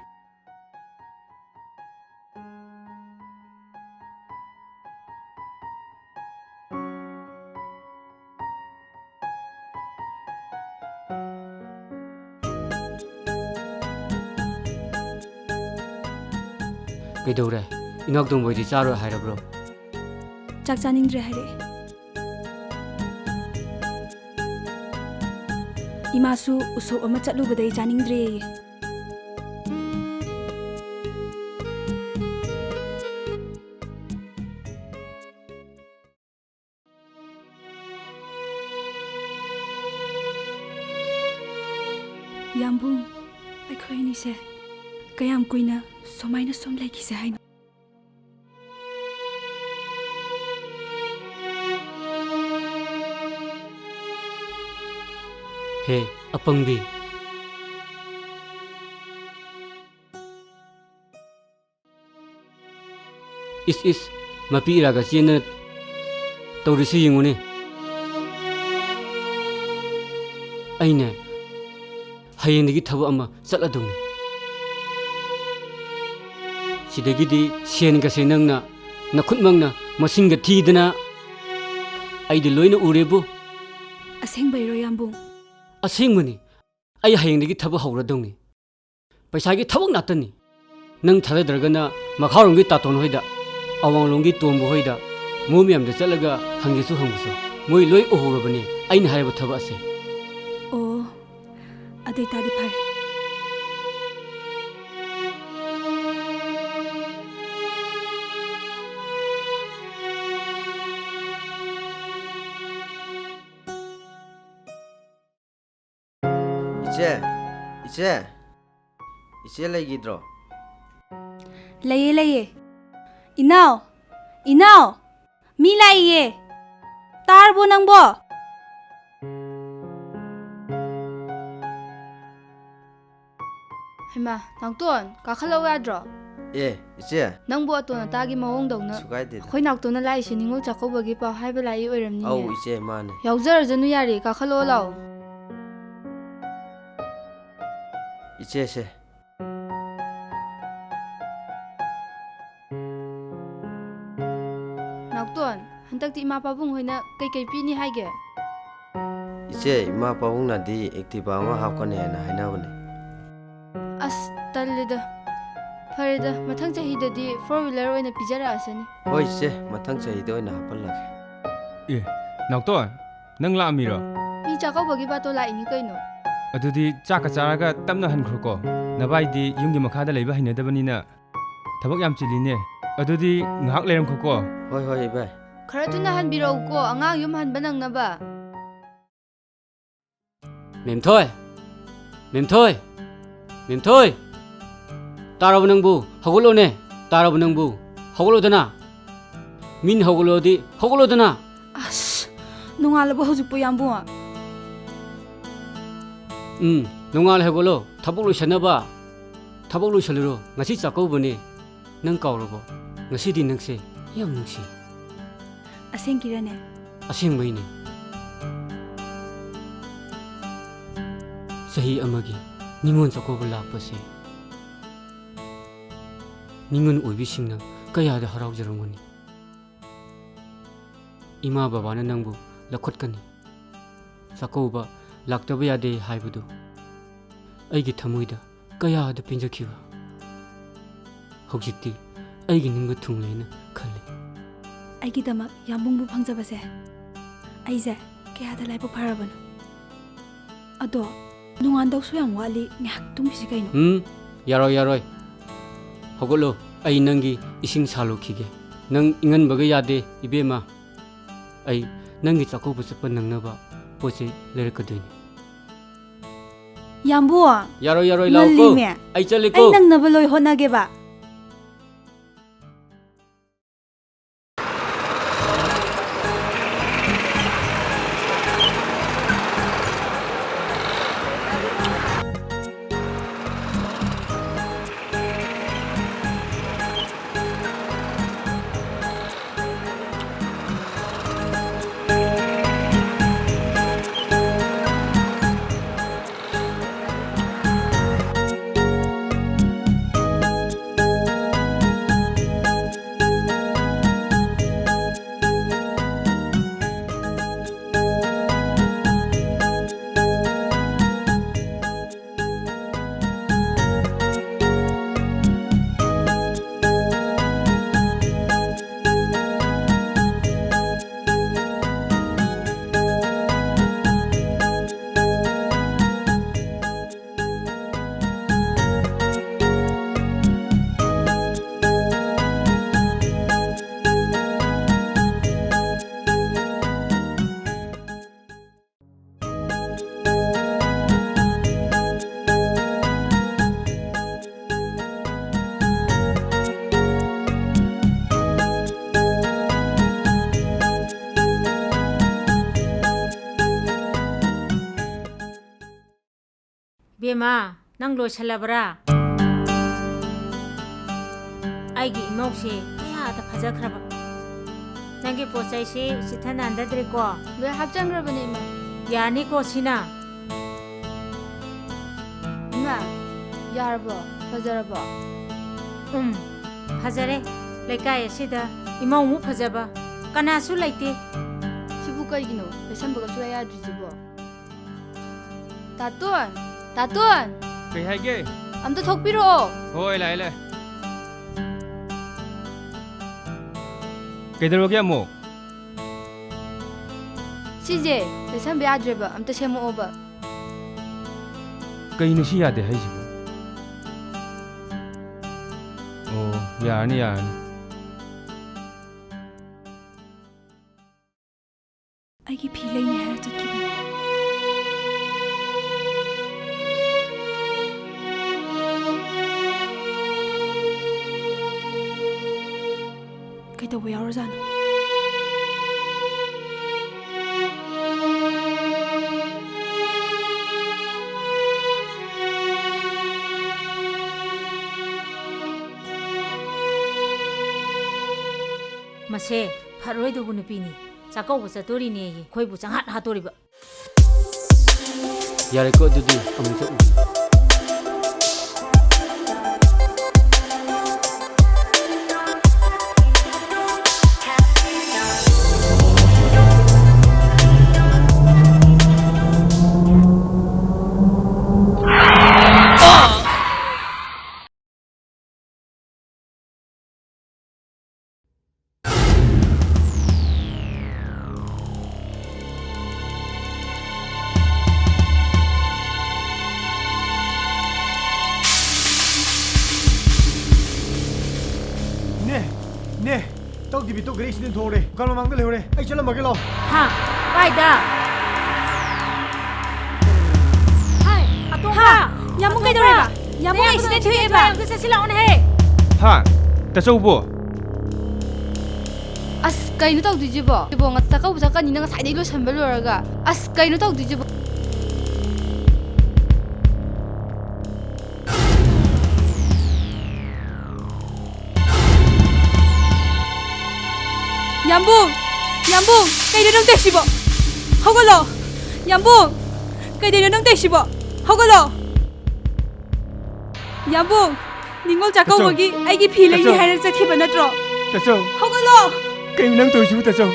ꯀꯩꯗꯧꯔꯦ? ꯏꯅꯥꯎꯇꯣꯝꯕ ꯍꯣꯏꯗꯤ ꯆꯥꯔꯣꯏ ꯍꯥꯏꯔꯕ꯭ꯔꯣ? ꯆꯥꯛ ꯆꯥꯅꯤꯡꯗ꯭ꯔꯦ ꯍꯥꯏꯔꯛꯑꯦ꯫ ꯏꯃꯥꯁꯨ ꯎꯁꯣꯞ ꯑꯃ ꯆꯠꯂꯨꯕꯗꯩ ꯆꯥꯅꯤꯡꯗ꯭ꯔꯦꯌꯦ꯫ ꯌꯥꯝꯕꯨꯡ, ꯑꯩꯈꯣꯏ ꯑꯅꯤꯁꯦ ꯀꯌꯥꯝ ꯀꯨꯏꯅ ꯁꯨꯃꯥꯏꯅ ꯁꯨꯝ ꯂꯩꯈꯤꯁꯦ ꯍꯥꯏꯅꯣ? ꯍꯦ, ꯑꯄꯪꯕꯤ꯫ ꯏꯁ, ꯏꯁ, ꯃꯄꯤ ꯏꯔꯥꯒ ꯆꯦꯟꯗꯅ ꯇꯧꯔꯤꯁꯤ ꯌꯦꯡꯉꯨꯅꯦ꯫ ꯑꯩꯅꯦ, ꯍꯌꯦꯡꯗꯒꯤ ꯊꯕꯛ ꯑꯃ ꯆꯠꯂꯗꯧꯅꯤ꯫ ꯁꯤꯗꯒꯤꯗꯤ ꯁꯦꯟꯒꯁꯦ ꯅꯪꯅ ꯅꯈꯨꯠꯃꯛꯅ ꯃꯁꯤꯡꯒ ꯊꯤꯗꯅ ꯑꯩꯗꯤ ꯂꯣꯏꯅ ꯎꯔꯦꯕꯨ꯫ ꯑꯁꯦꯡꯕꯩꯔꯣ, ꯌꯥꯝꯕꯨꯡ? ꯑꯁꯦꯡꯕꯅꯤ꯫ ꯑꯩ ꯍꯌꯦꯡꯗꯒꯤ ꯊꯕꯛ ꯍꯧꯔꯗꯧꯅꯤ꯫ ꯄꯩꯁꯥꯒꯤ ꯊꯕꯛ ꯉꯥꯛꯇꯅꯤ꯫ ꯅꯪ ꯊꯥꯖꯗ꯭ꯔꯒꯅ ꯃꯈꯥꯔꯣꯝꯒꯤ ꯇꯥꯇꯣꯟ ꯍꯣꯏꯗ, ꯑꯋꯥꯡꯂꯣꯝꯒꯤ ꯇꯣꯝꯕ ꯍꯣꯏꯗ, ꯃꯣꯏ ꯃꯌꯥꯝꯗ ꯆꯠꯂꯒ ꯍꯪꯒꯦꯁꯨ ꯍꯪꯉꯨꯁꯣ꯫ ꯃꯣꯏ ꯂꯣꯏ ꯎꯍꯧꯔꯕꯅꯦ ꯑꯩꯅ ꯍꯥꯏꯔꯤꯕ ꯊꯕꯛ ꯑꯁꯦ꯫ ꯑꯣ, ꯑꯗꯨ ꯑꯣꯏꯇꯥꯗꯤ ꯐꯔꯦ꯫ ꯏꯆꯦ, ꯏꯆꯦ, ꯏꯆꯦ ꯂꯩꯈꯤꯗ꯭ꯔꯣ? ꯂꯩꯌꯦ, ꯂꯩꯌꯦ꯫ ꯏꯅꯥꯎ, ꯏꯅꯥꯎ, ꯃꯤ ꯂꯥꯛꯏꯌꯦ꯫ ꯇꯥꯔꯕꯣ ꯅꯪꯕꯣ? ꯍꯩꯃꯥ, ꯅꯥꯎꯇꯣꯟ, ꯀꯥꯈꯠꯂꯛꯎ ꯌꯥꯗ꯭ꯔꯣ? ꯑꯦ, ꯏꯆꯦ꯫ ꯅꯪꯕꯨ ꯑꯇꯣꯟ ꯑꯇꯥꯒꯤ ꯃꯑꯣꯡꯗꯧꯅ꯫ ꯀꯩꯁꯨ ꯀꯥꯏꯗꯦꯗ꯫ ꯑꯩꯈꯣꯏ ꯅꯥꯎꯇꯣꯟꯅ ꯂꯥꯛꯏꯁꯦ ꯅꯤꯉꯣꯜ ꯆꯥꯛꯀꯧꯕꯒꯤ ꯄꯥꯎ ꯍꯥꯏꯕ ꯂꯥꯛꯏ ꯑꯣꯏꯔꯝꯅꯤꯅꯦ꯫ ꯑꯧ, ꯏꯆꯦ, ꯃꯥꯅꯦ꯫ ꯌꯥꯎꯖꯔꯖꯅꯨ ꯌꯥꯔꯦ, ꯀꯥꯈꯠꯂꯛꯑꯣ ꯂꯥꯛꯑꯣ꯫ ꯏꯆꯦꯁꯦ꯫ ꯅꯥꯎꯇꯣꯟ, ꯍꯟꯗꯛꯇꯤ ꯏꯃꯥ ꯄꯥꯕꯨꯡ ꯍꯣꯏꯅ ꯀꯩꯀꯩ ꯄꯤꯅꯤ ꯍꯥꯏꯒꯦ? ꯏꯆꯦ, ꯏꯃꯥ ꯄꯥꯕꯨꯡꯅꯗꯤ Activa ꯑꯃ ꯍꯥꯞꯀꯅꯤ ꯍꯥꯏꯅ ꯍꯥꯏꯅꯕꯅꯦ꯫ ꯑꯁ, ꯇꯜꯂꯤꯗ꯫ ꯐꯔꯦꯗ, ꯃꯊꯪ ꯆꯍꯤꯗꯗꯤ four wheeler ꯑꯣꯏꯅ ꯄꯤꯖꯔꯛꯑꯁꯅꯤ꯫ ꯍꯣꯏ ꯏꯆꯦ, ꯃꯊꯪ ꯆꯍꯤꯗ ꯑꯣꯏꯅ ꯍꯥꯞꯍꯜꯂꯒꯦ꯫ ꯑꯦ, ꯅꯥꯎꯇꯣꯟ, ꯅꯪ ꯂꯥꯛꯑꯝꯃꯤꯔꯣ? ꯃꯤ ꯆꯥꯛꯀꯧꯕꯒꯤ ꯕꯥꯇꯣꯟ ꯂꯥꯛꯏꯅꯤ ꯀꯩꯅꯣ꯫ ꯑꯗꯨꯗꯤ ꯆꯥꯛꯀ ꯆꯥꯔꯒ ꯇꯞꯅ ꯍꯟꯈ꯭ꯔꯣꯀꯣ꯫ ꯅꯕꯥꯏꯗꯤ ꯌꯨꯝꯒꯤ ꯃꯈꯥꯗ ꯂꯩꯕ ꯍꯩꯅꯗꯕꯅꯤꯅ ꯊꯕꯛ ꯌꯥꯝ ꯆꯤꯜꯂꯤꯅꯦ꯫ ꯑꯗꯨꯗꯤ ꯉꯥꯏꯍꯥꯛ ꯂꯩꯔꯝꯈꯣꯀꯣ꯫ ꯍꯣꯏ, ꯍꯣꯏ, ꯏꯕꯥꯏ꯫ ꯈꯔ ꯊꯨꯅ ꯍꯟꯕꯤꯔꯛꯎꯀꯣ, ꯑꯉꯥꯡ ꯌꯨꯝ ꯍꯟꯕ ꯅꯪꯅꯕ꯫ ꯃꯦꯝꯊꯣꯏ! ꯃꯦꯝꯊꯣꯏ! ꯃꯦꯝꯊꯣꯏ! ꯇꯥꯔꯕ ꯅꯪꯕꯨ? ꯍꯧꯒꯠꯂꯣꯅꯦ! ꯇꯥꯔꯕ ꯅꯪꯕꯨ? ꯍꯧꯒꯠꯂꯣꯗꯅ! ꯃꯤꯅ ꯍꯧꯒꯠꯂꯣꯗꯤ ꯍꯧꯒꯠꯂꯣꯗꯅ! ꯑꯁ, ꯅꯣꯡꯉꯥꯜꯂꯕ ꯍꯧꯖꯤꯛꯄꯨ, ꯌꯥꯝꯕꯨꯡ? ꯎꯝ, ꯅꯣꯡꯉꯥꯜꯂꯦ, ꯍꯧꯒꯠꯂꯣ꯫ ꯊꯕꯛ ꯂꯣꯏꯁꯟꯅꯕ꯫ ꯊꯕꯛ ꯂꯣꯏꯁꯜꯂꯨꯔꯣ꯫ ꯉꯁꯤ ꯆꯥꯛꯀꯧꯕꯅꯦ꯫ ꯅꯪ ꯀꯥꯎꯔꯕꯣ? ꯉꯁꯤꯗꯤ ꯅꯪꯁꯦ ꯌꯥꯝ ꯅꯨꯡꯁꯤ꯫ ꯑꯁꯦꯡꯀꯤꯔꯅꯦ? ꯑꯁꯦꯡꯕꯩꯅꯦ꯫ ꯆꯍꯤ ꯑꯃꯒꯤ ꯅꯤꯉꯣꯜ ꯆꯥꯛꯀꯧꯕ ꯂꯥꯛꯄꯁꯦ ꯅꯤꯉꯣꯜ ꯑꯣꯏꯕꯤꯁꯤꯡꯅ ꯀꯌꯥꯗ ꯍꯔꯥꯎꯖꯔꯝꯒꯅꯤ꯫ ꯏꯃꯥ ꯕꯕꯥꯅ ꯅꯪꯕꯨ ꯂꯧꯈꯠꯀꯅꯤ꯫ ꯆꯥꯛꯀꯧꯕ ꯂꯥꯛꯇꯕ ꯌꯥꯗꯦ ꯍꯥꯏꯕꯗꯨ ꯑꯩꯒꯤ ꯊꯃꯣꯏꯗ ꯀꯌꯥꯗ ꯄꯦꯟꯖꯈꯤꯕ꯫ ꯍꯧꯖꯤꯛꯇꯤ ꯑꯩꯒꯤ ꯅꯤꯡꯕ ꯊꯨꯡꯂꯦꯅ ꯈꯜꯂꯤ꯫ ꯑꯩꯒꯤꯗꯃꯛ ꯌꯥꯝꯕꯨꯡꯕꯨ ꯐꯪꯖꯕꯁꯦ ꯑꯩꯁꯦ ꯀꯌꯥꯗ ꯂꯥꯏꯕꯛ ꯐꯔꯕꯅꯣ꯫ ꯑꯗꯣ ꯅꯣꯡꯉꯥꯟꯗꯧꯁꯨ ꯌꯥꯝ ꯋꯥꯠꯂꯤ, ꯉꯥꯏꯍꯥꯛ ꯇꯨꯝꯈꯤꯁꯤ ꯀꯩꯅꯣ꯫ ꯎꯝ, ꯌꯥꯔꯣꯏ, ꯌꯥꯔꯣꯏ꯫ ꯍꯧꯒꯠꯂꯣ, ꯑꯩ ꯅꯪꯒꯤ ꯏꯁꯤꯡ ꯁꯥꯜꯂꯨꯈꯤꯒꯦ꯫ ꯅꯪ ꯏꯪꯍꯟꯕꯒ ꯌꯥꯗꯦ, ꯏꯕꯦꯝꯃ꯫ ꯑꯩ ꯅꯪꯒꯤ ꯆꯥꯛꯀꯧꯕ ꯆꯠꯄ ꯅꯪꯅꯕ ꯄꯣꯠ ꯆꯩ ꯂꯩꯔꯛꯀꯗꯣꯏꯅꯤ꯫ ꯌꯥꯝꯕꯨ! ꯌꯥꯔꯣꯏ, ꯌꯥꯔꯣꯏ, ꯂꯥꯛꯑꯣꯀꯣ꯫ ꯉꯜꯂꯤꯃꯦ꯫ ꯑꯩ ꯆꯠꯂꯦꯀꯣ꯫ ꯑꯩ ꯅꯪꯅꯕ ꯂꯣꯏ ꯍꯣꯠꯅꯒꯦꯕ꯫ ꯏꯃꯥ, ꯅꯪ ꯂꯣꯏꯁꯜꯂꯕ꯭ꯔꯥ? ꯑꯩꯒꯤ ꯏꯃꯧꯁꯦ ꯀꯌꯥꯗ ꯐꯖꯈ꯭ꯔꯕ꯫ ꯅꯪꯒꯤ ꯄꯣꯠ ꯆꯩꯁꯤ ꯆꯤꯠꯊ ꯅꯥꯟꯗꯗ꯭ꯔꯦꯀꯣ? ꯂꯣꯏ ꯍꯥꯞꯆꯟꯈ꯭ꯔꯕꯅꯦ, ꯏꯃꯥ꯫ ꯌꯥꯅꯤꯀꯣ ꯁꯤꯅ? ꯏꯃꯥ, ꯌꯥꯔꯕꯣ? ꯐꯖꯔꯕꯣ? ꯎꯝ, ꯐꯖꯔꯦ꯫ ꯂꯩꯀꯥꯏ ꯑꯁꯤꯗ ꯏꯃꯧꯃꯨꯛ ꯐꯖꯕ ꯀꯅꯥꯁꯨ ꯂꯩꯇꯦ꯫ ꯁꯤꯕꯨ ꯀꯩꯒꯤꯅꯣ? ꯂꯩꯁꯟꯕꯒ ꯁꯨꯡꯌꯥ ꯌꯥꯗ꯭ꯔꯤꯁꯤꯕꯣ? ꯇꯥꯇꯣꯟ! ꯇꯥꯇꯣꯟ! ꯀꯩ ꯍꯥꯏꯒꯦ? ꯑꯝꯇ ꯊꯣꯛꯄꯤꯔꯛꯑꯣ꯫ ꯍꯣꯏ, ꯂꯥꯛꯑꯦ, ꯂꯥꯛꯑꯦ꯫ ꯀꯩꯗꯧꯔꯒꯦ ꯑꯃꯨꯛ? ꯁꯤꯁꯦ ꯂꯩꯁꯟꯕ ꯌꯥꯗ꯭ꯔꯦꯕ, ꯑꯝꯇ ꯁꯦꯝꯃꯛꯑꯣꯕ꯫ ꯀꯩꯅꯣ ꯁꯤ ꯌꯥꯗꯦ ꯍꯥꯏꯁꯤꯕꯣ? ꯑꯣ, ꯌꯥꯔꯅꯤ, ꯌꯥꯔꯅꯤ꯫ ꯑꯩꯒꯤ ꯐꯤ ꯂꯩꯅꯤ ꯍꯥꯏꯔ ꯆꯠꯈꯤꯕꯅꯤ꯫ ꯀꯩꯗꯧꯕ ꯌꯥꯎꯔꯖꯥꯠꯅꯣ? ꯃꯁꯦ ꯐꯔꯣꯏꯗꯧꯕ ꯅꯨꯄꯤꯅꯤ꯫ ꯆꯥꯛꯀꯧꯕ ꯆꯠꯇꯣꯔꯤꯅꯦꯌꯦ, ꯑꯩꯈꯣꯏꯕꯨ ꯆꯪꯍꯥꯠ ꯍꯥꯠꯇꯣꯔꯤꯕ꯫ ꯌꯥꯔꯦꯀꯣ, ꯑꯗꯨꯗꯤ ꯑꯃꯨꯛ ꯆꯠꯂꯨꯒꯦ꯫ ꯅꯦ, ꯅꯦ, ꯇꯧ ꯗꯤꯕꯤꯠꯇꯣ ꯒꯥꯔꯤ ꯑꯦꯛꯁꯤꯗꯦꯟ ꯊꯣꯛꯍꯧꯔꯦ꯫ ꯗꯨꯀꯥꯟ ꯃꯃꯥꯡꯗ ꯂꯩꯍꯧꯔꯦ꯫ ꯑꯩ ꯆꯠꯂꯝꯃꯒꯦ ꯂꯥꯎ꯫ ꯍꯥ? ꯀꯥꯏꯗ? ꯍꯥꯏ, ꯑꯇꯣꯝꯕ! ꯍꯥ? ꯌꯥꯝꯕꯨꯡ ꯑꯇꯣꯝꯕ! ꯀꯩꯗꯧꯔꯦꯕ? ꯌꯥꯝꯕꯨꯡ ꯅꯌꯥꯝꯕꯗꯣ ꯑꯦꯛꯁꯤꯗꯦꯟ ꯊꯣꯛꯑꯦꯕ꯫ ꯑꯝꯇ ꯆꯠꯁꯤ ꯂꯥꯛꯑꯣꯅꯦꯍꯦ꯫ ꯍꯥ? ꯇꯥꯆꯧꯕꯣ? ꯑꯁ, ꯀꯩꯅꯣ ꯇꯧꯗꯣꯏꯁꯤꯕꯣ? ꯁꯤꯕꯣ, ꯉ-, ꯆꯥꯛꯀꯧꯕ ꯆꯠꯀꯅꯤꯅ ꯉꯁꯥꯏꯗꯩ ꯂꯣꯏꯁꯟꯕ ꯂꯣꯏꯔꯒ꯫ ꯑꯁ, ꯀꯩꯅꯣ ꯇꯧꯗꯣꯏꯁꯤꯕꯣ? ꯌꯥꯝꯕꯨꯡ! ꯌꯥꯝꯕꯨꯡ! ꯀꯩꯅꯣ ꯅꯪ ꯇꯧꯏꯁꯤꯕꯣ? ꯍꯧꯒꯠꯂꯣ! ꯌꯥꯝꯕꯨꯡ! ꯀꯩꯗꯧꯔꯤꯅꯣ ꯅꯪ ꯇꯧꯏꯁꯤꯕꯣ? ꯍꯧꯒꯠꯂꯣ! ꯌꯥꯝꯕꯨꯡ! ꯅꯤꯉꯣꯜ ꯆꯥꯛꯀꯧꯕꯒꯤ ꯑꯩꯒꯤ ꯐꯤ ꯂꯩꯅꯤ ꯇꯥꯆꯧ! ꯍꯥꯏꯔ ꯆꯠꯈꯤꯕ ꯅꯠꯇ꯭ꯔꯣ? ꯇꯥꯆꯧ! ꯍꯧꯒꯠꯂꯣ! ꯀꯩꯅꯣ ꯅꯪ ꯇꯧꯔꯤꯁꯤꯕꯨ, ꯇꯥꯆꯧ?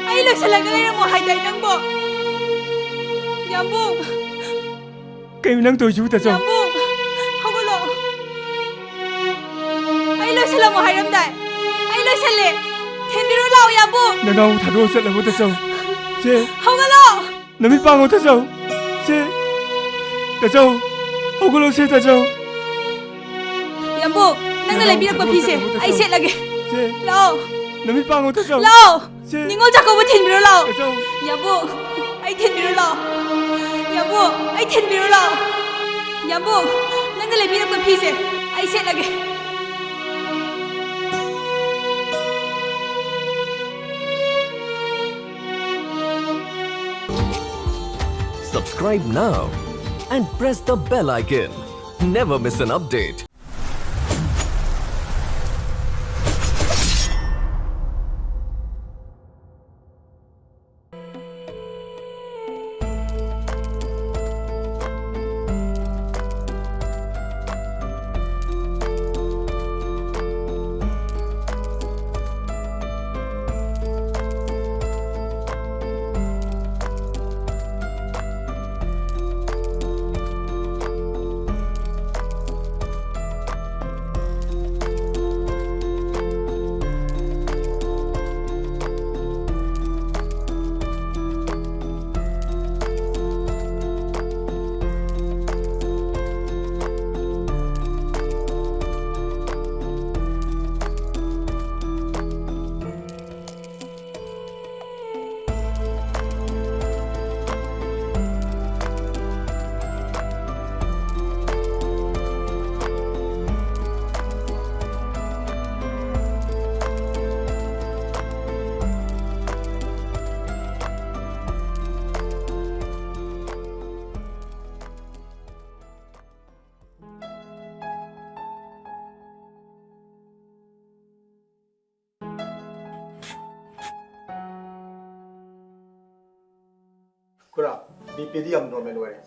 ꯑꯩ ꯂꯣꯏꯁꯜꯂꯒ ꯂꯩꯔꯝꯃꯣ ꯍꯥꯏꯗꯥꯏ ꯅꯪꯕꯣ? ꯌꯥꯝꯕꯨꯡ! ꯀꯩꯅꯣ ꯅꯪ ꯇꯧꯔꯤꯁꯤꯕꯨ, ꯇꯥꯆꯧ? ꯌꯥꯝꯕꯨꯡ! ꯍꯧꯒꯠꯂꯣ! ꯑꯩ ꯂꯣꯏꯁꯜꯂꯝꯃꯣ ꯍꯥꯏꯔꯝꯗꯥꯏ? ꯑꯩ ꯂꯣꯏꯁꯜꯂꯦ! ꯊꯤꯟꯕꯤꯔꯣ ꯂꯥꯛꯑꯣ, ꯌꯥꯝꯕꯨꯡ! ꯅꯅꯥꯎ ꯊꯥꯗꯣꯛꯑ ꯆꯠꯂꯕꯣ, ꯇꯥꯆꯧ? ꯁꯦ! ꯍꯧꯒꯠꯂꯣ! ꯅꯃꯤꯠ ꯄꯥꯡꯉꯣ, ꯇꯥꯆꯧ! ꯁꯦ! ꯇꯥꯆꯧ! ꯍꯧꯒꯠꯂꯣ, ꯁꯦ, ꯇꯥꯆꯧ! ꯌꯥꯝꯕꯨꯡ, ꯅꯪꯅ ꯅꯅꯥꯎ ꯂꯩꯕꯤꯔꯛꯄ ꯊꯥꯗꯣꯛꯑ ꯐꯤꯁꯦ ꯆꯠꯂꯕꯣ, ꯑꯩ ꯇꯥꯆꯧ? ꯁꯦꯠꯂꯒꯦ꯫ ꯁꯦ! ꯂꯥꯛꯑꯣ! ꯅꯃꯤꯠ ꯄꯥꯡꯉꯣ, ꯇꯥꯆꯧ! ꯂꯥꯛꯑꯣ! ꯁꯦ! ꯅꯤꯉꯣꯜ ꯆꯥꯛꯀꯧꯕ ꯊꯤꯟꯕꯤꯔꯣ ꯂꯥꯛꯑꯣ! ꯇꯥꯆꯧ! ꯌꯥꯝꯕꯨꯡ, ꯑꯩ ꯊꯤꯟꯕꯤꯔꯣ ꯂꯥꯛꯑꯣ! ꯌꯥꯝꯕꯨꯡ, ꯑꯩ ꯊꯤꯟꯕꯤꯔꯣ ꯂꯥꯛꯑꯣ! ꯌꯥꯝꯕꯨꯡ, ꯅꯪꯅ ꯂꯩꯕꯤꯔꯛꯄ ꯐꯤꯁꯦ ꯑꯩ ꯁꯦꯠꯂꯒꯦ꯫ Subscribe now and press the bell icon. Never miss an update. ꯄꯨꯔꯥ ꯕꯤ ꯄꯤꯗꯤ ꯌꯥꯝ ꯅꯣꯔꯃꯦꯜ ꯑꯣꯏꯔꯦ꯫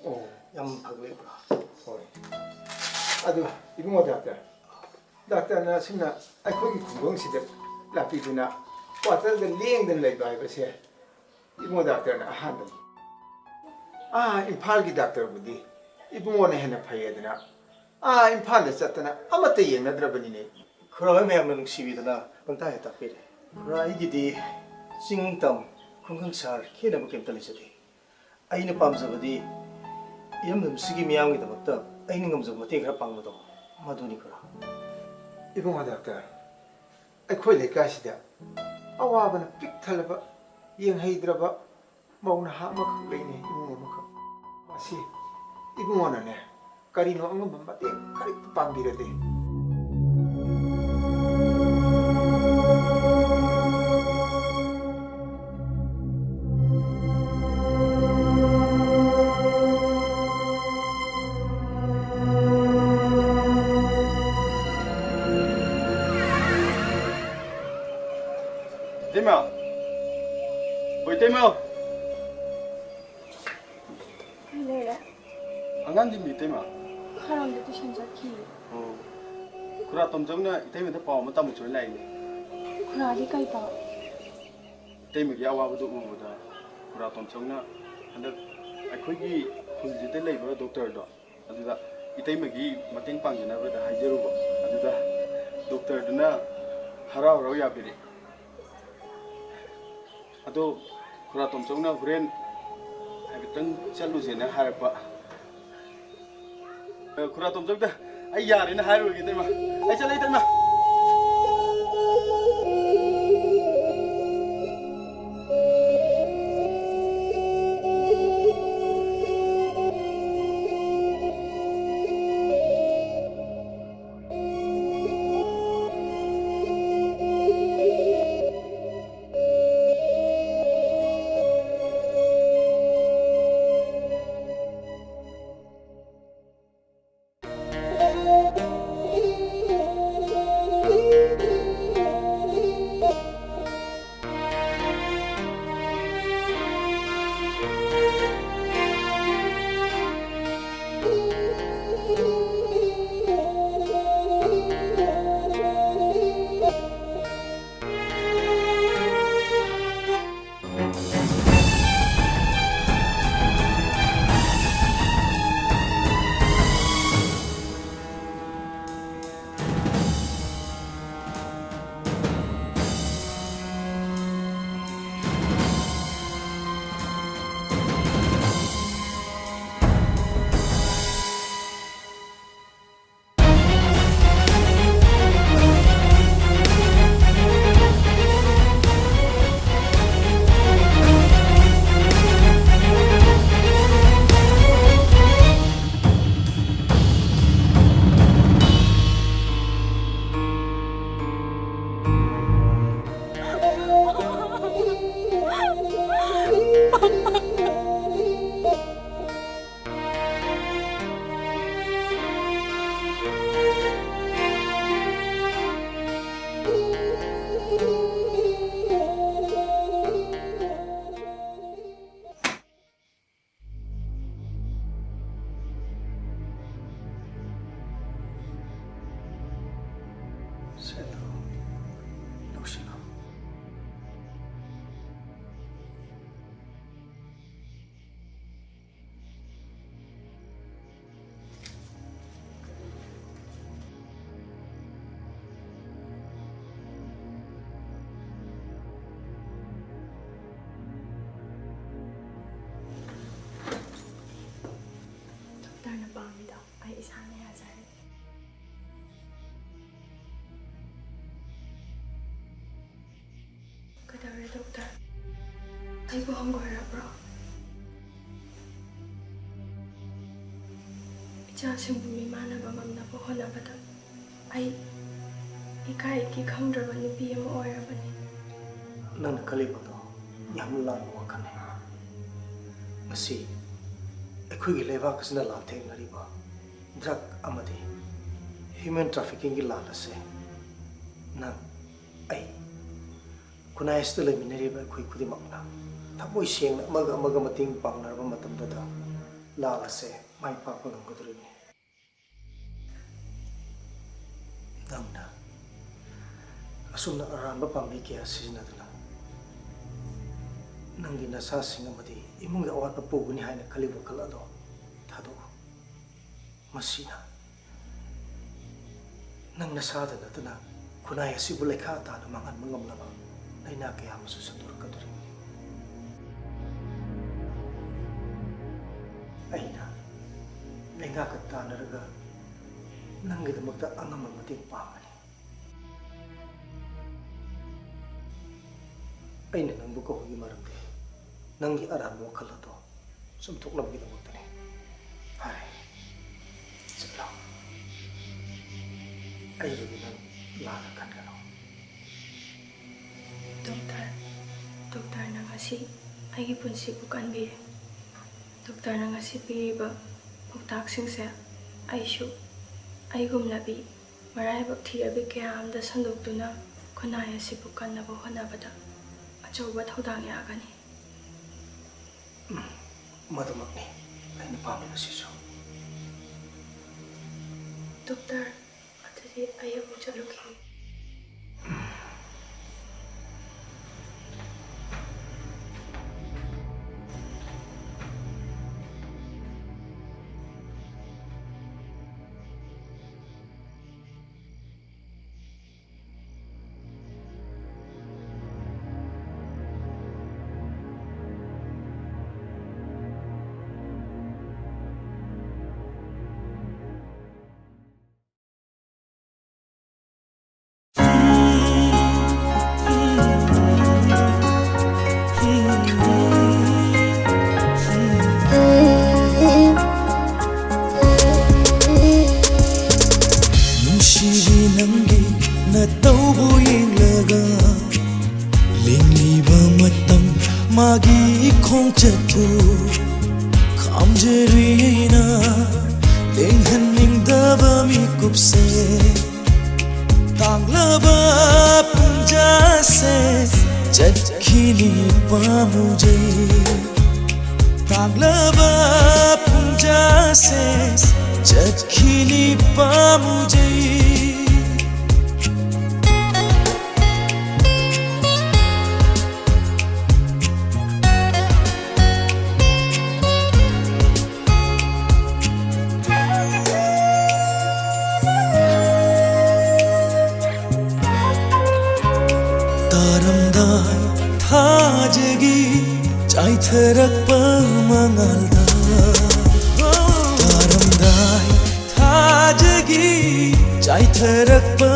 ꯑꯣ꯫ ꯌꯥꯝ ꯐꯒꯠꯂꯦ ꯄꯨꯔꯥ꯫ ꯍꯣꯏ꯫ ꯑꯗꯨ ꯏꯕꯨꯡꯉꯣ ꯗꯥꯛꯇꯔ, ꯗꯥꯛꯇꯔꯅ ꯑꯁꯨꯝꯅ ꯑꯩꯈꯣꯏꯒꯤ ꯈꯨꯡꯒꯪꯁꯤꯗ ꯂꯥꯛꯄꯤꯗꯨꯅ ꯀ꯭ꯋꯥꯇꯔꯗ ꯂꯦꯡꯗꯅ ꯂꯩꯕ ꯍꯥꯏꯕꯁꯦ ꯏꯕꯨꯡꯉꯣ ꯗꯥꯛꯇꯔꯅ ꯑꯍꯥꯟꯕꯅꯤ꯫ ꯑꯥ ꯏꯝꯐꯥꯜꯒꯤ ꯗꯥꯛꯇꯔꯕꯨꯗꯤ ꯏꯕꯨꯡꯉꯣꯅ ꯍꯦꯟꯅ ꯐꯩꯌꯦꯗꯅ ꯑꯥ ꯏꯝꯐꯥꯜꯗ ꯆꯠꯇꯅ ꯑꯃꯠꯇ ꯌꯦꯡꯅꯗ꯭ꯔꯕꯅꯤꯅꯦ꯫ ꯈꯨꯔꯥ ꯍꯣꯏ ꯃꯌꯥꯝꯅ ꯅꯨꯡꯁꯤꯕꯤꯗꯅ ꯄꯪꯇꯥ ꯍꯦꯛ ꯇꯥꯛꯄꯤꯔꯦ꯫ ꯈꯨꯔꯥ ꯑꯩꯒꯤꯗꯤ ꯆꯤꯡ ꯇꯝ ꯈꯨꯡꯒꯪ ꯁꯍꯔ ꯈꯦꯠꯅꯕ ꯀꯩꯝꯇ ꯂꯩꯖꯗꯦ꯫ ꯑꯩꯅ ꯄꯥꯝꯖꯕꯗꯤ ꯏꯔꯝꯗꯝꯁꯤꯒꯤ ꯃꯤꯌꯥꯝꯒꯤꯗꯃꯛꯇ ꯑꯩꯅ ꯉꯝꯖꯕ ꯃꯇꯦꯡ ꯈꯔ ꯄꯥꯡꯕꯗꯣ ꯃꯗꯨꯅꯤ ꯈꯨꯔꯥ꯫ ꯏꯕꯨꯡꯉꯣ ꯗꯥꯛꯇꯔ, ꯑꯩꯈꯣꯏ ꯂꯩꯀꯥꯏꯁꯤꯗ ꯑꯋꯥꯕꯅ ꯄꯤꯛ ꯊꯜꯂꯕ ꯌꯦꯡꯍꯩꯗ꯭ꯔꯕ ꯃꯧ ꯅꯍꯥ ꯑꯃꯈꯛ ꯂꯩꯅꯦ, ꯏꯃꯨꯡ ꯑꯃꯈꯛ꯫ ꯃꯁꯤ ꯏꯕꯨꯡꯉꯣꯅꯅꯦ ꯀꯔꯤꯅꯣ ꯑꯉꯝꯕ ꯃꯇꯦꯡ ꯈꯔ ꯄꯥꯡꯕꯤꯔꯗꯤ꯫ ꯏꯇꯩꯃ! ꯍꯣꯏ, ꯏꯇꯩꯃ! ꯀꯩ ꯂꯩꯔꯦ? ꯑꯉꯥꯡꯁꯤꯡꯗꯤ ꯏꯇꯩꯃ? ꯈꯔ ꯑꯃꯗꯤ ꯇꯨꯏꯁꯟ ꯆꯠꯈꯤ꯫ ꯑꯣ, ꯈꯨꯔꯥ ꯇꯣꯝꯆꯧꯅ ꯏꯇꯩꯃꯗ ꯄꯥꯎ ꯑꯃ ꯇꯝꯃꯨꯆꯣꯅ ꯂꯥꯛꯏꯅꯦ꯫ ꯈꯨꯔꯥꯗꯤ ꯀꯩ ꯄꯥꯎ? ꯏꯇꯩꯃꯒꯤ ꯑꯋꯥꯕꯗꯨ ꯎꯕꯗ ꯈꯨꯔꯥ ꯇꯣꯝꯆꯧꯅ ꯍꯟꯗꯛ ꯑꯩꯈꯣꯏꯒꯤ ꯈꯨꯜꯁꯤꯗ ꯂꯩꯕ ꯗꯣꯛꯇꯔꯗꯣ, ꯑꯗꯨꯗ ꯏꯇꯩꯃꯒꯤ ꯃꯇꯦꯡ ꯄꯥꯡꯖꯅꯕꯗ ꯍꯥꯏꯖꯔꯨꯕ꯫ ꯑꯗꯨꯗ ꯗꯣꯛꯇꯔꯗꯨꯅ ꯍꯔꯥꯎ ꯍꯔꯥꯎ ꯌꯥꯕꯤꯔꯛꯑꯦ꯫ ꯑꯗꯣ ꯈꯨꯔꯥ ꯇꯣꯝꯆꯧꯅ ꯍꯣꯔꯦꯟ ꯍꯥꯏꯐꯦꯠꯇꯪ ꯆꯠꯂꯨꯁꯦꯅ ꯍꯥꯏꯔꯛꯄ꯫ ꯑ, ꯈꯨꯔꯥ ꯇꯣꯝꯆꯧꯗ ꯑꯩ ꯌꯥꯔꯦꯅ ꯍꯥꯏꯔꯨꯔꯒꯦ, ꯏꯇꯩꯃ꯫ ꯑꯩ ꯆꯠꯂꯦ, ꯏꯇꯩꯃ꯫ ꯗꯣꯛꯇꯔ, ꯑꯩꯕꯨ ꯍꯪꯒꯣꯏꯔꯕ꯭ꯔꯣ? ꯏꯆꯥꯁꯤꯡꯕꯨ ꯃꯤꯃꯥꯟꯅꯕ ꯉꯝꯅꯕ ꯍꯣꯠꯅꯕꯗ ꯑꯩ ꯏꯀꯥꯏ ꯏꯀꯤ ꯈꯪꯗ꯭ꯔꯕ ꯅꯨꯄꯤ ꯑꯃ ꯑꯣꯏꯔꯕꯅꯤ꯫ ꯅꯪꯅ ꯈꯜꯂꯤꯕꯗꯣ ꯌꯥꯝꯅ ꯂꯥꯟꯕ ꯋꯥꯈꯜꯅꯤ꯫ ꯉꯁꯤ ꯑꯩꯈꯣꯏꯒꯤ ꯂꯩꯕꯥꯛ ꯑꯁꯤꯅ ꯂꯥꯟꯊꯦꯡꯅꯔꯤꯕ drug ꯑꯃꯗꯤ human traffickingꯒꯤ ꯂꯥꯟ ꯑꯁꯦ ꯅꯪ, ꯑꯩ, ꯈꯨꯟꯅꯥꯏ ꯑꯁꯤꯗ ꯂꯩꯃꯤꯟꯅꯔꯤꯕ ꯑꯩꯈꯣꯏ ꯈꯨꯗꯤꯡꯃꯛꯅ ꯊꯃꯣꯏ ꯁꯦꯡꯅ ꯑꯃꯒ ꯑꯃꯒ ꯃꯇꯦꯡ ꯄꯥꯡꯅꯔꯕ ꯃꯇꯝꯗꯗ ꯂꯥꯟ ꯑꯁꯦ ꯃꯥꯏ ꯄꯥꯛꯄ ꯉꯝꯒꯗꯧꯔꯤꯕꯅꯤ꯫ ꯅꯪꯅ ꯑꯁꯨꯝꯅ ꯑꯔꯥꯟꯕ ꯄꯥꯝꯕꯩ ꯀꯌꯥ ꯁꯤꯖꯤꯟꯅꯗꯨꯅ ꯅꯪꯒꯤ ꯅꯁꯥꯁꯤꯡ ꯑꯃꯗꯤ ꯏꯃꯨꯡꯒꯤ ꯑꯋꯥꯠꯄ ꯄꯨꯒꯅꯤ ꯍꯥꯏꯅ ꯈꯜꯂꯤ ꯋꯥꯈꯜ ꯑꯗꯣ ꯊꯥꯗꯣꯛꯎ꯫ ꯃꯁꯤꯅ ꯅꯪ ꯅꯁꯥꯗ ꯅꯠꯇꯅ ꯈꯨꯟꯅꯥꯏ ꯑꯁꯤꯕꯨ ꯂꯩꯈꯥ ꯇꯥꯅ ꯃꯥꯡꯍꯟꯕ ꯉꯝꯂꯕ ꯂꯥꯏꯅꯥ ꯀꯌꯥ ꯑꯃꯁꯨ ꯁꯟꯗꯣꯔꯛꯀꯗꯧꯔꯤꯕꯅꯤ꯫ ꯑꯩꯅ ꯂꯩꯉꯥꯛꯀ ꯇꯥꯟꯅꯔꯒ ꯅꯪꯒꯤꯗꯃꯛꯇ ꯑꯉꯝꯕ ꯃꯇꯦꯡ ꯄꯥꯡꯒꯅꯤ꯫ ꯑꯩꯅ ꯅꯪꯕꯨ ꯀꯧꯕꯒꯤ ꯃꯔꯝꯗꯤ ꯅꯪꯒꯤ ꯑꯔꯥꯟꯕ ꯋꯥꯈꯜ ꯑꯗꯣ ꯆꯨꯝꯊꯣꯛꯅꯕꯒꯤꯗꯃꯛꯇꯅꯤ꯫ ꯐꯔꯦ, ꯆꯠꯂꯣ꯫ ꯑꯩꯕꯨꯗꯤ ꯅꯪ ꯂꯥꯟꯅ ꯈꯟꯒꯅꯨ꯫ ꯗꯣꯛꯇꯔ, ꯗꯣꯛꯇꯔꯅ ꯉꯁꯤ ꯑꯩꯒꯤ ꯄꯨꯟꯁꯤꯕꯨ ꯀꯟꯕꯤꯔꯦ꯫ ꯗꯣꯛꯇꯔꯅ ꯉꯁꯤ ꯄꯤꯔꯤꯕ ꯄꯥꯎꯇꯥꯛꯁꯤꯡꯁꯦ ꯑꯩꯁꯨ ꯑꯩꯒꯨꯝꯂꯕꯤ ꯃꯔꯥꯏꯕꯛ ꯊꯤꯔꯕꯤ ꯀꯌꯥ ꯑꯃꯗ ꯁꯟꯗꯣꯛꯇꯨꯅ ꯈꯨꯟꯅꯥꯏ ꯑꯁꯤꯕꯨ ꯀꯟꯅꯕ ꯍꯣꯠꯅꯕꯗ ꯑꯆꯧꯕ ꯊꯧꯗꯥꯡ ꯌꯥꯒꯅꯤ꯫ ꯎꯝ, ꯃꯗꯨꯃꯛꯅꯤ ꯑꯩꯅ ꯄꯥꯝꯂꯤꯕꯁꯤꯁꯨ꯫ ꯗꯣꯛꯇꯔ, ꯑꯗꯨꯗꯤ ꯑꯩ ꯑꯃꯨꯛ ꯆꯠꯂꯨꯈꯤꯒꯦ꯫ ꯅꯪꯒꯤ ꯅꯇꯧꯕꯨ ꯌꯦꯡꯂꯒ ꯂꯦꯡꯂꯤꯕ ꯃꯇꯝ ꯃꯥꯒꯤ ꯈꯣꯡꯆꯠꯄꯨ ꯈꯥꯝꯖꯔꯤ ꯑꯩꯅ ꯂꯦꯡꯍꯟꯅꯤꯡꯗꯕ ꯃꯤꯀꯨꯞꯁꯦ꯫ ꯇꯥꯡꯂꯕ ꯄꯨꯡꯖꯥꯁꯦ ꯆꯠꯈꯤꯅꯤ ꯄꯥꯝꯃꯨꯖꯩ꯫ ꯇꯥꯡꯂꯕ ꯄꯨꯡꯖꯥꯁꯦ ꯆꯠꯈꯤꯅꯤ ꯄꯥꯝꯃꯨꯖꯩ꯫ ꯇꯥꯔꯝꯗꯥꯏ ꯊꯥꯖꯒꯤ ꯆꯥꯏꯊꯔꯛꯄ ꯃꯉꯥꯜꯗ, ꯇꯥꯔꯝꯗꯥꯏ ꯊꯥꯖꯒꯤ ꯆꯥꯏꯊꯔꯛꯄ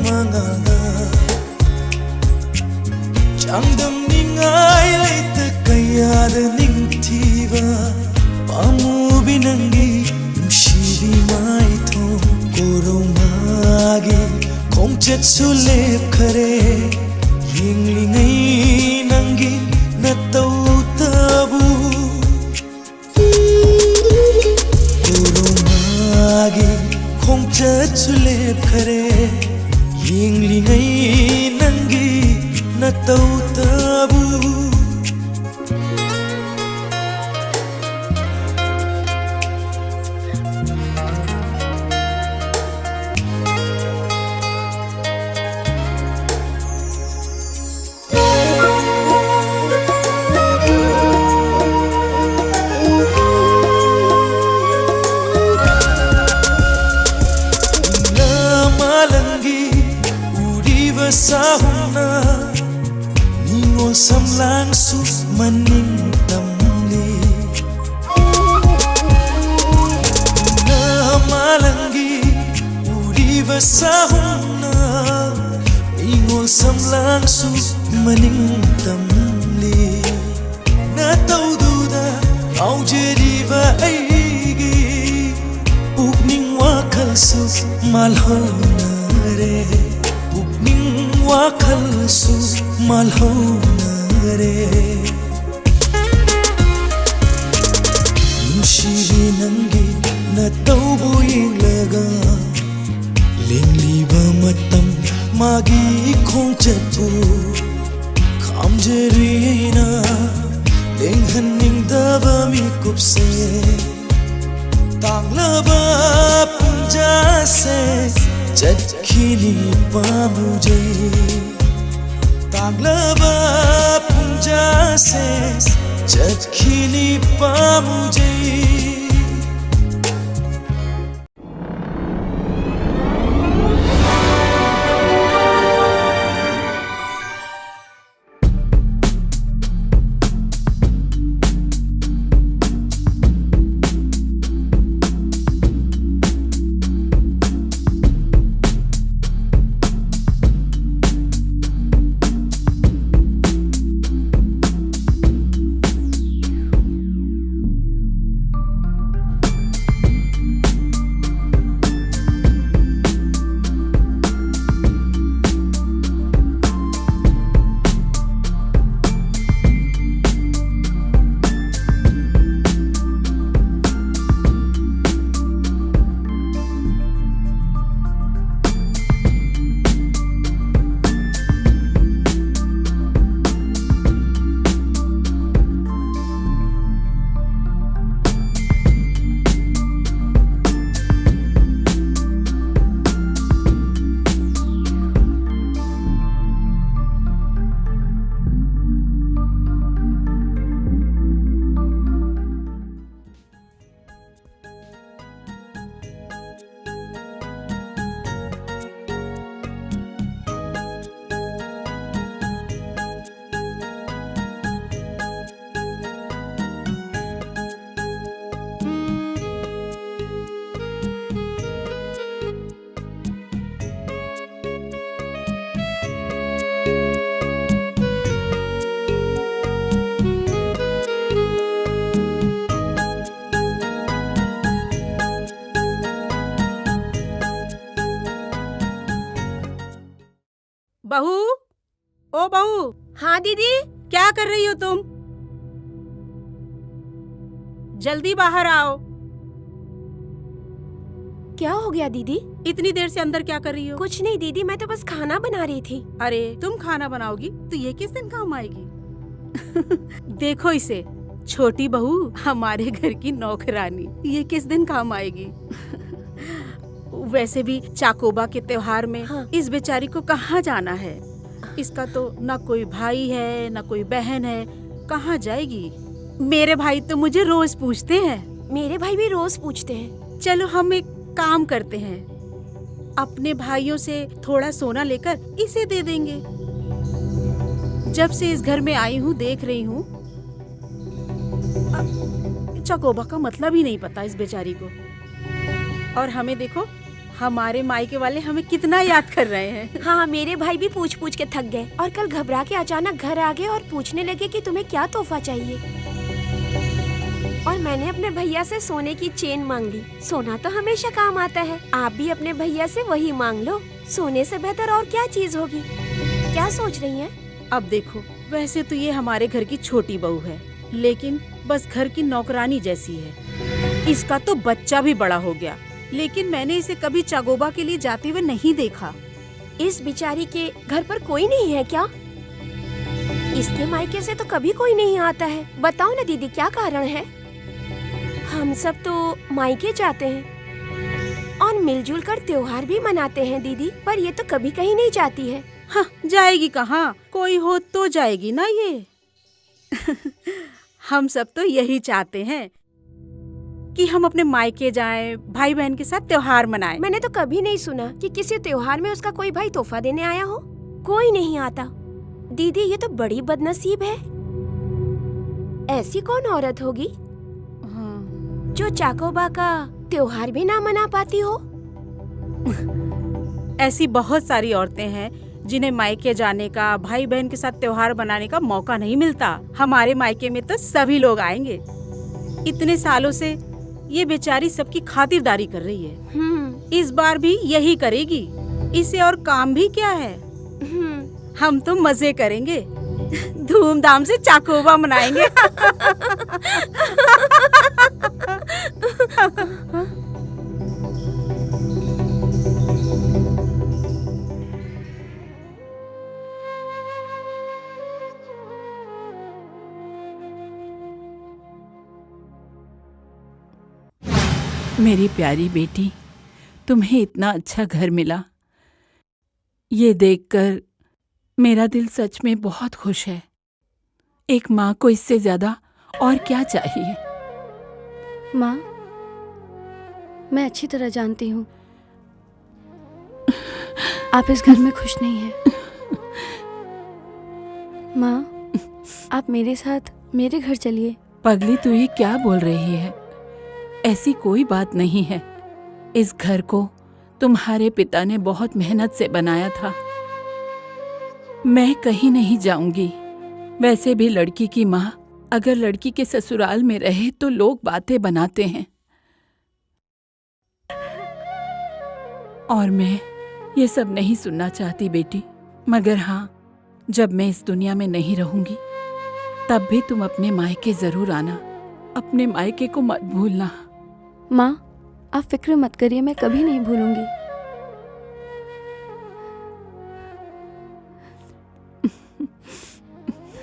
ꯃꯉꯥꯜꯗ, ꯆꯥꯡꯗꯝꯅꯤꯡꯉꯥꯏ ꯂꯩꯇ ꯀꯌꯥꯗ ꯅꯤꯡꯊꯤꯕ ꯄꯥꯝꯃꯨꯕꯤ ꯅꯪꯒꯤ ꯅꯨꯡꯁꯤꯕꯤ ꯃꯥꯏꯊꯣꯡ꯫ ꯀꯣꯔꯧꯅꯥꯒꯤ ꯈꯣꯡꯆꯠꯁꯨ ꯂꯦꯞꯈꯔꯦ꯫ ꯌꯦꯡꯂꯤꯉꯩ ꯅꯪꯒꯤ ꯅꯇꯧꯇꯕꯨ, ꯀꯣꯔꯧꯅꯥꯒꯤ ꯈꯣꯡꯆꯠꯁꯨ ꯂꯦꯞꯈꯔꯦ꯫ ꯌꯦꯡꯂꯤꯉꯩ ꯅꯪꯒꯤ ꯅꯇꯧꯇꯕꯨ꯫ ꯃꯥꯂꯪꯒꯤ ꯎꯔꯤꯕ ꯁꯥꯍꯨꯝꯅ ꯅꯤꯉꯣꯜ ꯁꯝꯂꯥꯡꯁꯨ ꯃꯅꯤꯡ ꯇꯝꯂꯤ꯫ ꯃꯥꯂꯪꯒꯤ ꯎꯔꯤꯕ ꯁꯥꯍꯨꯝꯅ ꯅꯤꯉꯣꯜ ꯁꯝꯂꯥꯡꯁꯨ ꯃꯅꯤꯡ ꯇꯝꯂꯤ꯫ ꯅꯇꯧꯗꯨꯗ ꯉꯥꯎꯖꯔꯤꯕ ꯑꯩꯒꯤ ꯄꯨꯛꯅꯤꯡ ꯋꯥꯈꯜꯁꯨ ꯃꯥꯜꯍꯧꯅ ꯄꯨꯛꯅꯤꯡ ꯋꯥꯈꯜꯁꯨ ꯃꯥꯜꯍꯧꯅꯔꯦ꯫ ꯅꯨꯡꯁꯤꯕꯤ ꯅꯪꯒꯤ ꯅꯇꯧꯕꯨ ꯌꯦꯡꯂꯒ ꯂꯦꯡꯂꯤꯕ ꯃꯇꯝ ꯃꯥꯒꯤ ꯈꯣꯡꯆꯠꯄꯨ ꯈꯥꯝꯖꯔꯤ ꯑꯩꯅ ꯂꯦꯡꯍꯟꯅꯤꯡꯗꯕ ꯃꯤꯀꯨꯞꯁꯦ꯫ ꯇꯥꯡꯂꯕ ꯄꯨꯡꯖꯥꯁꯦ ꯆꯠꯈꯤꯅꯤ ꯄꯥꯝꯃꯨꯖꯩ꯫ ꯇꯥꯡꯂꯕ ꯄꯨꯡꯖꯥꯁꯦ ꯆꯠꯈꯤꯅꯤ ꯄꯥꯝꯃꯨꯖꯩ꯫ बहू, ओ बहू, हाँ दीदी। क्या कर रही हो तुम? जल्दी बाहर आओ। क्या हो गया दीदी? इतनी देर से अंदर क्या कर रही हो? कुछ नहीं दीदी, मैं तो बस खाना बना रही थी। अरे, तुम खाना बनाओगी तो ये किस दिन काम आएगी? देखो इसे, छोटी बहू, हमारे घर की नौकरानी, ये किस दिन काम आएगी? वैसे भी चाकोबा के त्योहार में हाँ। इस बेचारी को कहाँ जाना है? इसका तो ना कोई भाई है, ना कोई बहन है, कहाँ जाएगी? मेरे भाई तो मुझे रोज पूछते हैं। मेरे भाई भी रोज पूछते हैं। चलो, हम एक काम करते हैं, अपने भाइयों से थोड़ा सोना लेकर इसे दे देंगे। जब से इस घर में आई हूँ, देख रही हूँ, अ, चकोबा का मतलब ही नहीं पता इस बेचारी को। और हमें देखो, हमारे मायके वाले हमें कितना याद कर रहे हैं। हाँ, मेरे भाई भी पूछ पूछ के थक गए और कल घबरा के अचानक घर आ गए और पूछने लगे कि तुम्हें क्या तोहफा चाहिए। और मैंने अपने भैया से सोने की चेन मांग ली। सोना तो हमेशा काम आता है, आप भी अपने भैया से वही मांग लो। सोने से बेहतर और क्या चीज होगी? क्या सोच रही हैं? अब देखो, वैसे तो ये हमारे घर की छोटी बहू है, लेकिन बस घर की नौकरानी जैसी है। इसका तो बच्चा भी बड़ा हो गया, लेकिन मैंने इसे कभी चाकोबा के लिए जाते हुए नहीं देखा। इस बेचारी के घर पर कोई नहीं है क्या? इसके मायके से तो कभी कोई नहीं आता है। बताओ ना दीदी, क्या कारण है? हम सब तो मायके जाते हैं और मिलजुल कर त्योहार भी मनाते हैं दीदी, पर ये तो कभी कहीं नहीं जाती है। हाँ, जाएगी कहाँ? कोई हो तो जाएगी ना ये। हम सब तो यही चाहते हैं कि हम अपने मायके जाएं, भाई बहन के साथ त्योहार मनाएं। मैंने तो कभी नहीं सुना कि किसी त्योहार में उसका कोई भाई तोहफा देने आया हो। कोई नहीं आता। दीदी, ये तो बड़ी बदनसीब है। ऐसी कौन औरत होगी हाँ। जो चाकोबा का त्योहार भी ना मना पाती हो? ऐसी बहुत सारी औरतें हैं जिन्हें मायके जाने का, भाई बहन के साथ त्योहार मनाने का मौका नहीं मिलता। हमारे मायके में तो सभी लोग आएंगे। इतने सालों से ये बेचारी सबकी खातिरदारी कर रही है। हम्म। इस बार भी यही करेगी। इसे और काम भी क्या है? हम तो मजे करेंगे, धूमधाम से चाकोबा मनाएंगे। मेरी प्यारी बेटी, तुम्हें इतना अच्छा घर मिला, ये देखकर मेरा दिल सच में बहुत खुश है। एक माँ को इससे ज्यादा और क्या चाहिए? माँ, मैं अच्छी तरह जानती हूँ आप इस घर में खुश नहीं हैं। माँ, आप मेरे साथ मेरे घर चलिए। पगली, तू ये क्या बोल रही है? ऐसी कोई बात नहीं है। इस घर को तुम्हारे पिता ने बहुत मेहनत से बनाया था। मैं कहीं नहीं जाऊंगी। वैसे भी लड़की की माँ अगर लड़की के ससुराल में रहे तो लोग बातें बनाते हैं। और मैं ये सब नहीं सुनना चाहती बेटी, मगर हाँ, जब मैं इस दुनिया में नहीं रहूंगी तब भी तुम अपने मायके जरूर आना। अपने मायके को मत भूलना। माँ, आप फिक्र मत करिए, मैं कभी नहीं भूलूंगी।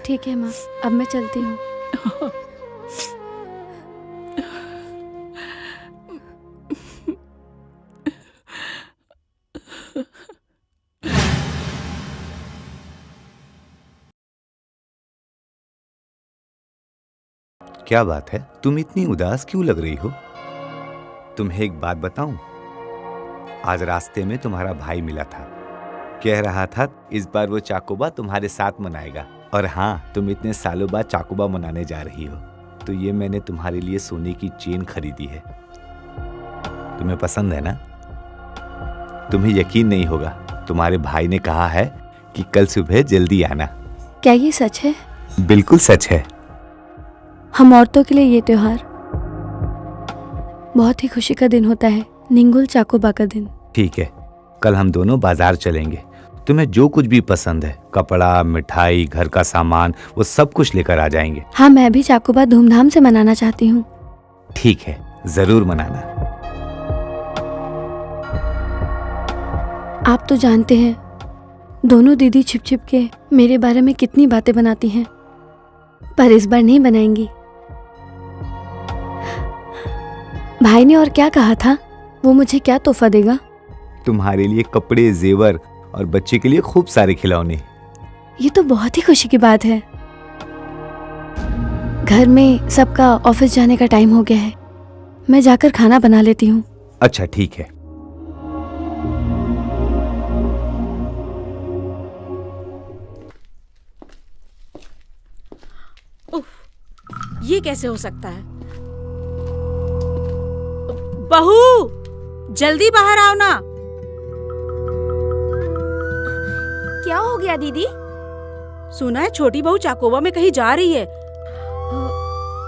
ठीक है माँ, अब मैं चलती हूँ। क्या बात है, तुम इतनी उदास क्यों लग रही हो? तुम्हें एक बात बताऊं, आज रास्ते में तुम्हारा भाई मिला था, कह रहा था इस बार वो चाकोबा तुम्हारे साथ मनाएगा। और हाँ, तुम इतने सालों बाद चाकोबा मनाने जा रही हो, तो ये मैंने तुम्हारे लिए सोने की चेन खरीदी है। तुम्हें पसंद है ना? तुम्हें यकीन नहीं होगा, तुम्हारे भाई ने कहा है कि कल सुबह जल्दी आना। क्या ये सच है? बिल्कुल सच है। हम औरतों के लिए ये त्योहार बहुत ही खुशी का दिन होता है, निंगुल चाकोबा का दिन। ठीक है, कल हम दोनों बाजार चलेंगे। तुम्हें जो कुछ भी पसंद है, कपड़ा, मिठाई, घर का सामान, वो सब कुछ लेकर आ जाएंगे। हाँ, मैं भी चाकोबा धूमधाम से मनाना चाहती हूँ। ठीक है, जरूर मनाना। आप तो जानते हैं, दोनों दीदी छिप छिप के मेरे बारे में कितनी बातें बनाती हैं, पर इस बार नहीं बनाएंगी। भाई ने और क्या कहा था, वो मुझे क्या तोहफा देगा? तुम्हारे लिए कपड़े, जेवर और बच्चे के लिए खूब सारे खिलौने। ये तो बहुत ही खुशी की बात है। घर में सबका ऑफिस जाने का टाइम हो गया है, मैं जाकर खाना बना लेती हूँ। अच्छा, ठीक है। उफ, ये कैसे हो सकता है? बहू, जल्दी बाहर आओ ना। क्या हो गया दीदी? सुना है छोटी बहू चाकोबा में कहीं जा रही है।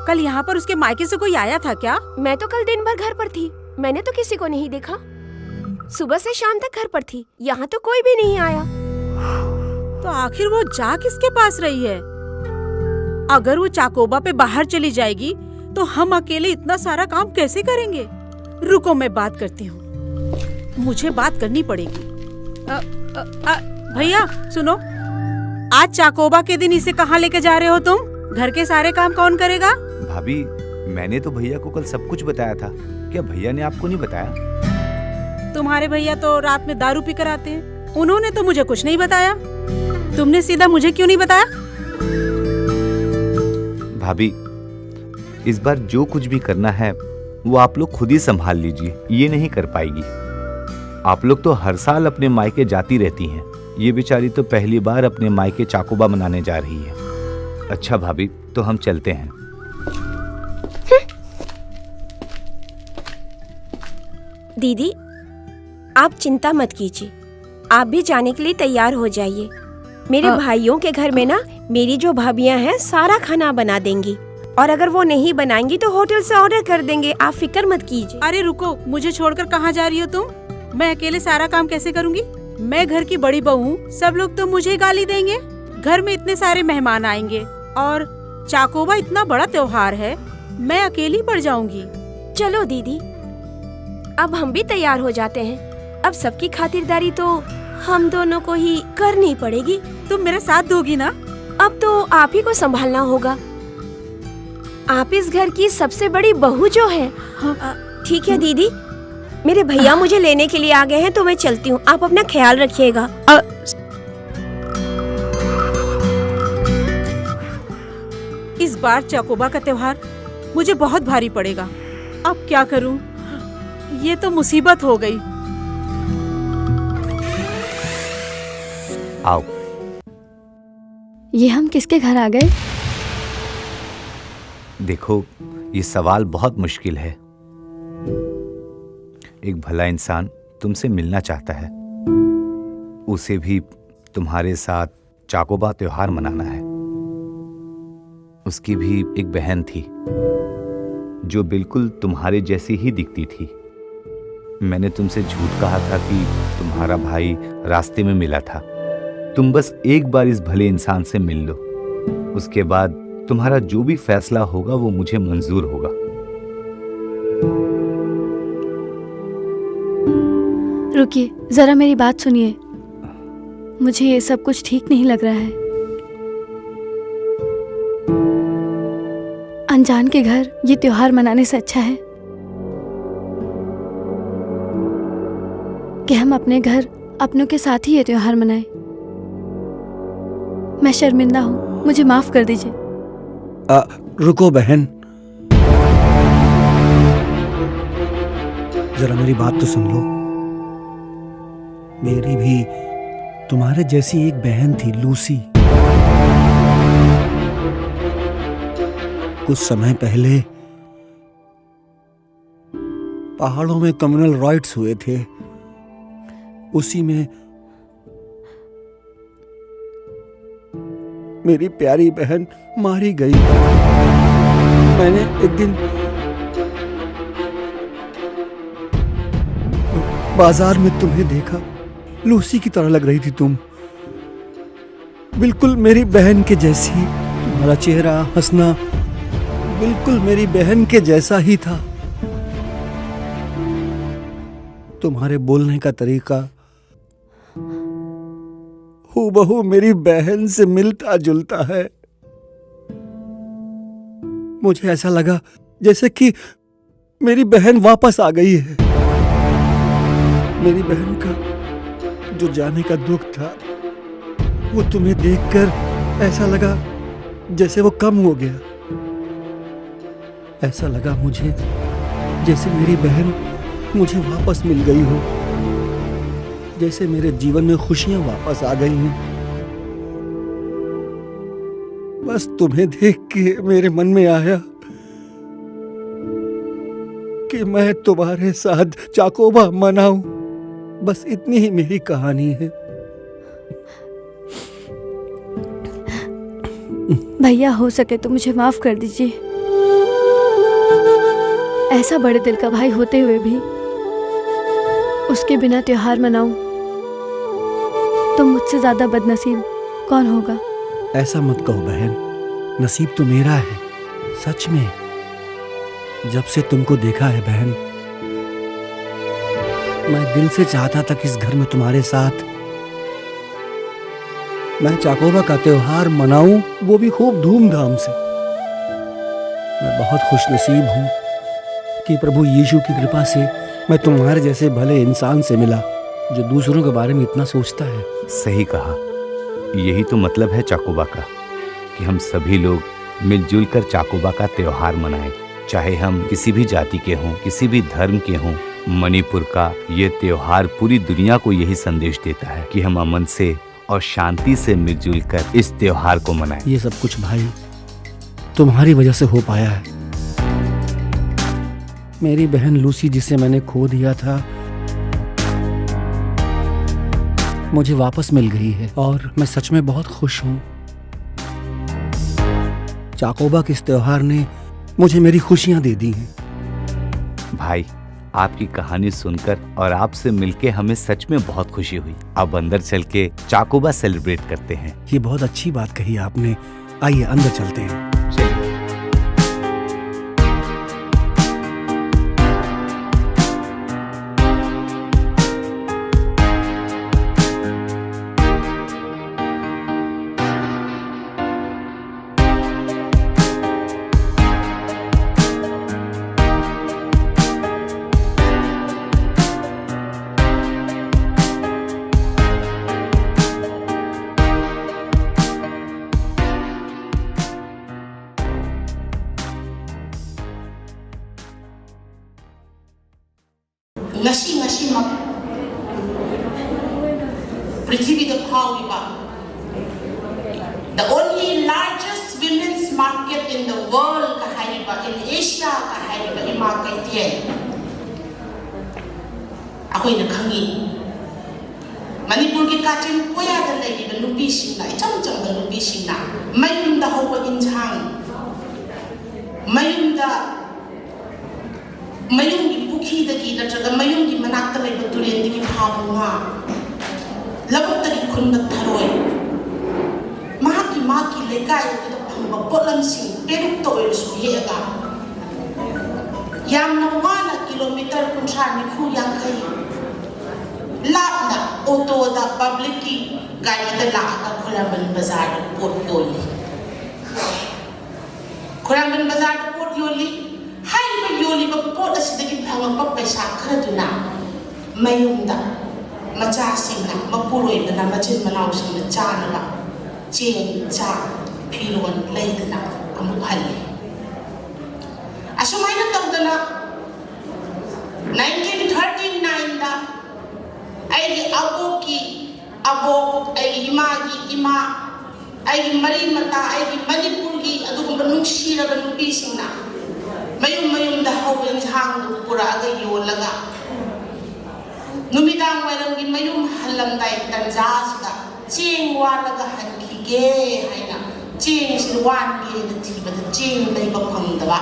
कल यहाँ पर उसके मायके से कोई आया था क्या? मैं तो कल दिन भर घर पर थी, मैंने तो किसी को नहीं देखा। सुबह से शाम तक घर पर थी, यहाँ तो कोई भी नहीं आया। तो आखिर वो जा किसके पास रही है? अगर वो चाकोबा पे बाहर चली जाएगी तो हम अकेले इतना सारा काम कैसे करेंगे? रुको, मैं बात करती हूँ, मुझे बात करनी पड़ेगी। अ, अ, अ, भैया सुनो, आज चाकोबा के दिन इसे कहाँ लेके जा रहे हो तुम? घर के सारे काम कौन करेगा? भाभी, मैंने तो भैया को कल सब कुछ बताया था। क्या भैया ने आपको नहीं बताया? तुम्हारे भैया तो रात में दारू पीकर आते हैं, उन्होंने तो मुझे कुछ नहीं बताया। तुमने सीधा मुझे क्यों नहीं बताया? भाभी, इस बार जो कुछ भी करना है, वो आप लोग खुद ही संभाल लीजिए, ये नहीं कर पाएगी। आप लोग तो हर साल अपने मायके जाती रहती हैं, ये बेचारी तो पहली बार अपने मायके चाकोबा मनाने जा रही है। अच्छा भाभी, तो हम चलते हैं। दीदी, आप चिंता मत कीजिए, आप भी जाने के लिए तैयार हो जाइए। मेरे हाँ। भाइयों के घर में ना, मेरी जो भाभियां हैं, सारा खाना बना देंगी, और अगर वो नहीं बनाएंगी तो होटल से ऑर्डर कर देंगे। आप फिक्र मत कीजिए। अरे रुको, मुझे छोड़कर कहाँ जा रही हो तुम? मैं अकेले सारा काम कैसे करूंगी? मैं घर की बड़ी बहू हूँ, सब लोग तो मुझे गाली देंगे। घर में इतने सारे मेहमान आएंगे और चाकोबा इतना बड़ा त्योहार है, मैं अकेली पड़ जाऊंगी। चलो दीदी, अब हम भी तैयार हो जाते हैं। अब सबकी खातिरदारी तो हम दोनों को ही करनी पड़ेगी। तुम मेरा साथ दोगी ना? अब तो आप ही को संभालना होगा। आप इस घर की सबसे बड़ी बहू जो है। हाँ। अ, ठीक है दीदी, मेरे भैया मुझे लेने के लिए आ गए हैं, तो मैं चलती हूँ। आप अपना ख्याल रखिएगा। अ, इस बार चाकोबा का त्योहार मुझे बहुत भारी पड़ेगा। अब क्या करूं? ये तो मुसीबत हो गई। आओ। ये हम किसके घर आ गए? देखो, ये सवाल बहुत मुश्किल है। एक भला इंसान तुमसे मिलना चाहता है। उसे भी तुम्हारे साथ चाकोबा त्योहार मनाना है। उसकी भी एक बहन थी, जो बिल्कुल तुम्हारे जैसी ही दिखती थी। मैंने तुमसे झूठ कहा था कि तुम्हारा भाई रास्ते में मिला था। तुम बस एक बार इस भले इंसान से मिल लो, उसके बाद तुम्हारा जो भी फैसला होगा, वो मुझे मंजूर होगा। रुकिए, जरा मेरी बात सुनिए। मुझे ये सब कुछ ठीक नहीं लग रहा है। अनजान के घर ये त्योहार मनाने से अच्छा है कि हम अपने घर अपनों के साथ ही ये त्योहार मनाएं। मैं शर्मिंदा हूँ, मुझे माफ कर दीजिए। आ, रुको बहन, जरा मेरी बात तो सुन लो। मेरी भी तुम्हारे जैसी एक बहन थी, लूसी। कुछ समय पहले पहाड़ों में कम्युनल राइट्स हुए थे, उसी में मेरी प्यारी बहन मारी गई। मैंने एक दिन बाजार में तुम्हें देखा, लूसी की तरह लग रही थी तुम। बिल्कुल मेरी बहन के जैसी। तुम्हारा चेहरा, हंसना बिल्कुल मेरी बहन के जैसा ही था। तुम्हारे बोलने का तरीका हूबहू मेरी बहन से मिलता जुलता है। मुझे ऐसा लगा जैसे कि मेरी बहन वापस आ गई है। मेरी बहन का जो जाने का दुख था, वो तुम्हें देखकर ऐसा लगा जैसे वो कम हो गया। ऐसा लगा मुझे जैसे मेरी बहन मुझे वापस मिल गई हो, जैसे मेरे जीवन में खुशियां वापस आ गई हैं। बस तुम्हें देख के मेरे मन में आया कि मैं तुम्हारे साथ चाकोबा मनाऊं। बस इतनी ही मेरी कहानी है। भैया, हो सके तो मुझे माफ कर दीजिए। ऐसा बड़े दिल का भाई होते हुए भी उसके बिना त्योहार मनाऊं तो मुझसे ज्यादा बदनसीब कौन होगा? ऐसा मत कहो बहन, नसीब तो मेरा है सच में। जब से तुमको देखा है बहन, मैं दिल से चाहता था कि इस घर में तुम्हारे साथ मैं चाकोबा का त्योहार मनाऊं, वो भी खूब धूमधाम से। मैं बहुत खुशनसीब हूं कि प्रभु यीशु की कृपा से मैं तुम्हारे जैसे भले इंसान से मिला जो दूसरों के बारे में इतना सोचता है। सही कहा। यही तो मतलब है चाकोबा का, कि हम सभी लोग मिलजुल कर चाकोबा का त्योहार मनाएं। चाहे हम किसी भी जाति के हों, किसी भी धर्म के हों, मणिपुर का ये त्योहार पूरी दुनिया को यही संदेश देता है कि हम अमन से और शांति से मिलजुल कर इस त्योहार को मनाएं। ये सब कुछ भाई तुम्हारी वजह से हो पाया है। मेरी बहन लूसी, जिसे मैंने खो दिया था, मुझे वापस मिल गई है और मैं सच में बहुत खुश हूँ। चाकोबा के इस त्योहार ने मुझे मेरी खुशियां दे दी हैं। भाई, आपकी कहानी सुनकर और आपसे मिलके हमें सच में बहुत खुशी हुई। अब अंदर चल के चाकोबा सेलिब्रेट करते हैं। ये बहुत अच्छी बात कही आपने। आइए, अंदर चलते हैं। चलिए। ꯉꯁꯤ ꯉꯁꯤꯃꯛ ꯄ꯭ꯔꯤꯊꯤꯕꯤꯗ ꯐꯥꯎꯔꯤꯕ the only largest women's market in the world ꯀ ꯍꯥꯏꯔꯤꯕ, in Asia ꯀ ꯍꯥꯏꯔꯤꯕ ꯏꯃꯥ ꯀꯩꯊꯦꯜ ꯑꯩꯈꯣꯏꯅ ꯈꯪꯉꯤ꯫ ꯃꯅꯤꯄꯨꯔꯒꯤ ꯀꯥꯆꯤꯟ ꯀꯣꯌꯥꯗ ꯂꯩꯔꯤꯕ ꯅꯨꯄꯤꯁꯤꯡꯅ, ꯏꯆꯝ ꯆꯝꯕ ꯅꯨꯄꯤꯁꯤꯡꯅ ꯃꯌꯨꯝꯗ ꯍꯧꯕ ꯏꯟꯁꯥꯡ, ꯃꯌꯨꯝꯗ, ꯃꯌꯨꯝꯒꯤ ꯄꯨꯈ꯭ꯔꯤꯗꯒꯤ ꯅꯠꯇ꯭ꯔꯒ ꯃꯌꯨꯝꯒꯤ ꯃꯅꯥꯛꯇ ꯂꯩꯕ ꯇꯨꯔꯦꯟꯗꯒꯤ ꯐꯥꯕ ꯉꯥ, ꯂꯧꯕꯨꯛꯇꯒꯤ ꯈꯨꯟꯕ ꯊꯔꯣꯏ, ꯃꯍꯥꯛꯀꯤ, ꯃꯍꯥꯛꯀꯤ ꯂꯩꯀꯥꯏ ꯑꯗꯨꯗ ꯐꯪꯕ ꯄꯣꯠꯂꯝꯁꯤꯡ ꯄꯦꯔꯨꯛꯇ ꯑꯣꯏꯔꯁꯨ ꯍꯦꯛꯑꯒ, ꯌꯥꯝꯅ ꯋꯥꯅ ꯀꯤꯂꯣꯃꯤꯇꯔ ꯀꯨꯟꯊ꯭ꯔꯥ, ꯅꯤꯐꯨ, ꯌꯥꯡꯈꯩ ꯂꯥꯞꯅ ꯑꯣꯇꯣꯗ, ꯄꯕ꯭ꯂꯤꯛꯀꯤ ꯒꯥꯔꯤꯗ ꯂꯥꯛꯑꯒ ꯈꯨꯔꯝꯕꯟ ꯕꯖꯥꯔꯗ ꯄꯣꯠ ꯌꯣꯜꯂꯤ꯫ ꯈꯨꯔꯝꯕꯟ ꯕꯖꯥꯔꯗ ꯄꯣꯠ ꯌꯣꯜꯂꯤ꯫ ꯍꯥꯏꯔꯤꯕ ꯌꯣꯜꯂꯤꯕ ꯄꯣꯠ ꯑꯁꯤꯗꯒꯤ ꯐꯪꯂꯛꯄ ꯄꯩꯁꯥ ꯈꯔꯗꯨꯅ ꯃꯌꯨꯝꯗ ꯃꯆꯥꯁꯤꯡꯅ, ꯃꯄꯨꯔꯣꯏꯕꯅ, ꯃꯆꯤꯟ ꯃꯅꯥꯎꯁꯤꯡꯅ ꯆꯥꯅꯕ ꯆꯦꯡ, ꯆꯥꯛ, ꯐꯤꯔꯣꯜ ꯂꯩꯗꯅ ꯑꯃꯨꯛ ꯍꯜꯂꯤ꯫ ꯑꯁꯨꯃꯥꯏꯅ ꯇꯧꯗꯅ nineteen thirty nineꯗ ꯑꯩꯒꯤ ꯑꯕꯣꯛꯀꯤ ꯑꯕꯣꯛ, ꯑꯩꯒꯤ ꯏꯃꯥꯒꯤ ꯏꯃꯥ, ꯑꯩꯒꯤ ꯃꯔꯤ ꯃꯇꯥ, ꯑꯩꯒꯤ ꯃꯅꯤꯄꯨꯔꯒꯤ ꯑꯗꯨꯒꯨꯝꯕ ꯅꯨꯡꯁꯤꯔꯕ ꯅꯨꯄꯤꯁꯤꯡꯅ ꯃꯌꯨꯝ ꯃꯌꯨꯝꯗ ꯍꯧꯕ ꯏꯟꯁꯥꯡꯗꯨ ꯄꯨꯔꯛꯑꯒ ꯌꯣꯜꯂꯒ, ꯅꯨꯃꯤꯗꯥꯡ ꯋꯥꯏꯔꯝꯒꯤ ꯃꯌꯨꯝ ꯍꯜꯂꯝꯗꯥꯏ ꯇꯟꯖꯥꯁꯤꯗ ꯆꯦꯡ ꯋꯥꯜꯂꯒ ꯍꯟꯈꯤꯒꯦ ꯍꯥꯏꯅ, ꯆꯦꯡꯁꯤ ꯋꯥꯟꯒꯦꯅ ꯊꯤꯕꯗ ꯆꯦꯡ ꯂꯩꯕ ꯐꯪꯗꯕ꯫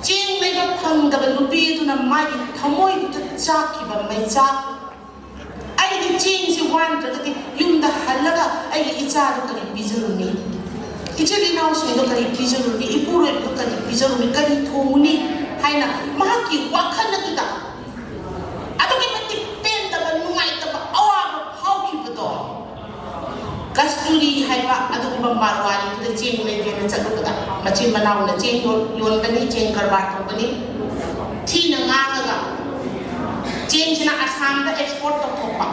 ꯆꯦꯡ ꯂꯩꯕ ꯐꯪꯗꯕ ꯅꯨꯄꯤ ꯑꯗꯨꯅ ꯃꯥꯒꯤ ꯊꯃꯣꯏꯗꯨꯗ ꯆꯥꯛꯈꯤꯕ ꯃꯩꯆꯥꯛ, "ꯑꯩꯗꯤ ꯆꯦꯡꯁꯤ ꯋꯥꯟꯗ꯭ꯔꯒꯗꯤ ꯌꯨꯝꯗ ꯍꯜꯂꯒ ꯑꯩꯒꯤ ꯏꯆꯥꯗꯨ ꯀꯔꯤ ꯄꯤꯖꯔꯨꯅꯤ? ꯏꯆꯤꯜ ꯏꯅꯥꯎꯁꯤꯡꯗꯣ ꯀꯔꯤ ꯄꯤꯖꯔꯨꯅꯤ? ꯏꯄꯨꯔꯣꯏꯕꯗꯣ ꯀꯔꯤ ꯄꯤꯖꯔꯨꯅꯤ? ꯀꯔꯤ ꯊꯣꯡꯉꯨꯅꯤ?" ꯍꯥꯏꯅ ꯃꯍꯥꯛꯀꯤ ꯋꯥꯈꯜ ꯑꯗꯨꯗ ꯑꯗꯨꯛꯀꯤ ꯃꯇꯤꯛ ꯄꯦꯟꯗꯕ, ꯅꯨꯡꯉꯥꯏꯇꯕ, ꯑꯋꯥꯕ ꯐꯥꯎꯈꯤꯕꯗꯣ, ꯀꯁꯇꯨꯔꯤ ꯍꯥꯏꯕ ꯑꯗꯨꯒꯨꯝꯕ ꯃꯥꯔꯋꯥꯔꯤꯗꯨꯗ ꯆꯦꯡ ꯂꯩꯒꯦꯅ ꯆꯠꯂꯨꯕꯗ, ꯃꯆꯤꯟ ꯃꯅꯥꯎꯅ ꯆꯦꯡ ꯌꯣꯟ-, ꯌꯣꯟꯕꯅꯤ, ꯆꯦꯡ ꯀꯔꯕꯥꯔ ꯇꯧꯕꯅꯤ, ꯊꯤꯅ ꯉꯥꯡꯉꯒ ꯆꯦꯡꯁꯤꯅ ꯑꯁꯥꯝꯗ ꯑꯦꯛꯁꯄꯣꯔꯠ ꯇꯧꯊꯣꯛꯄ꯫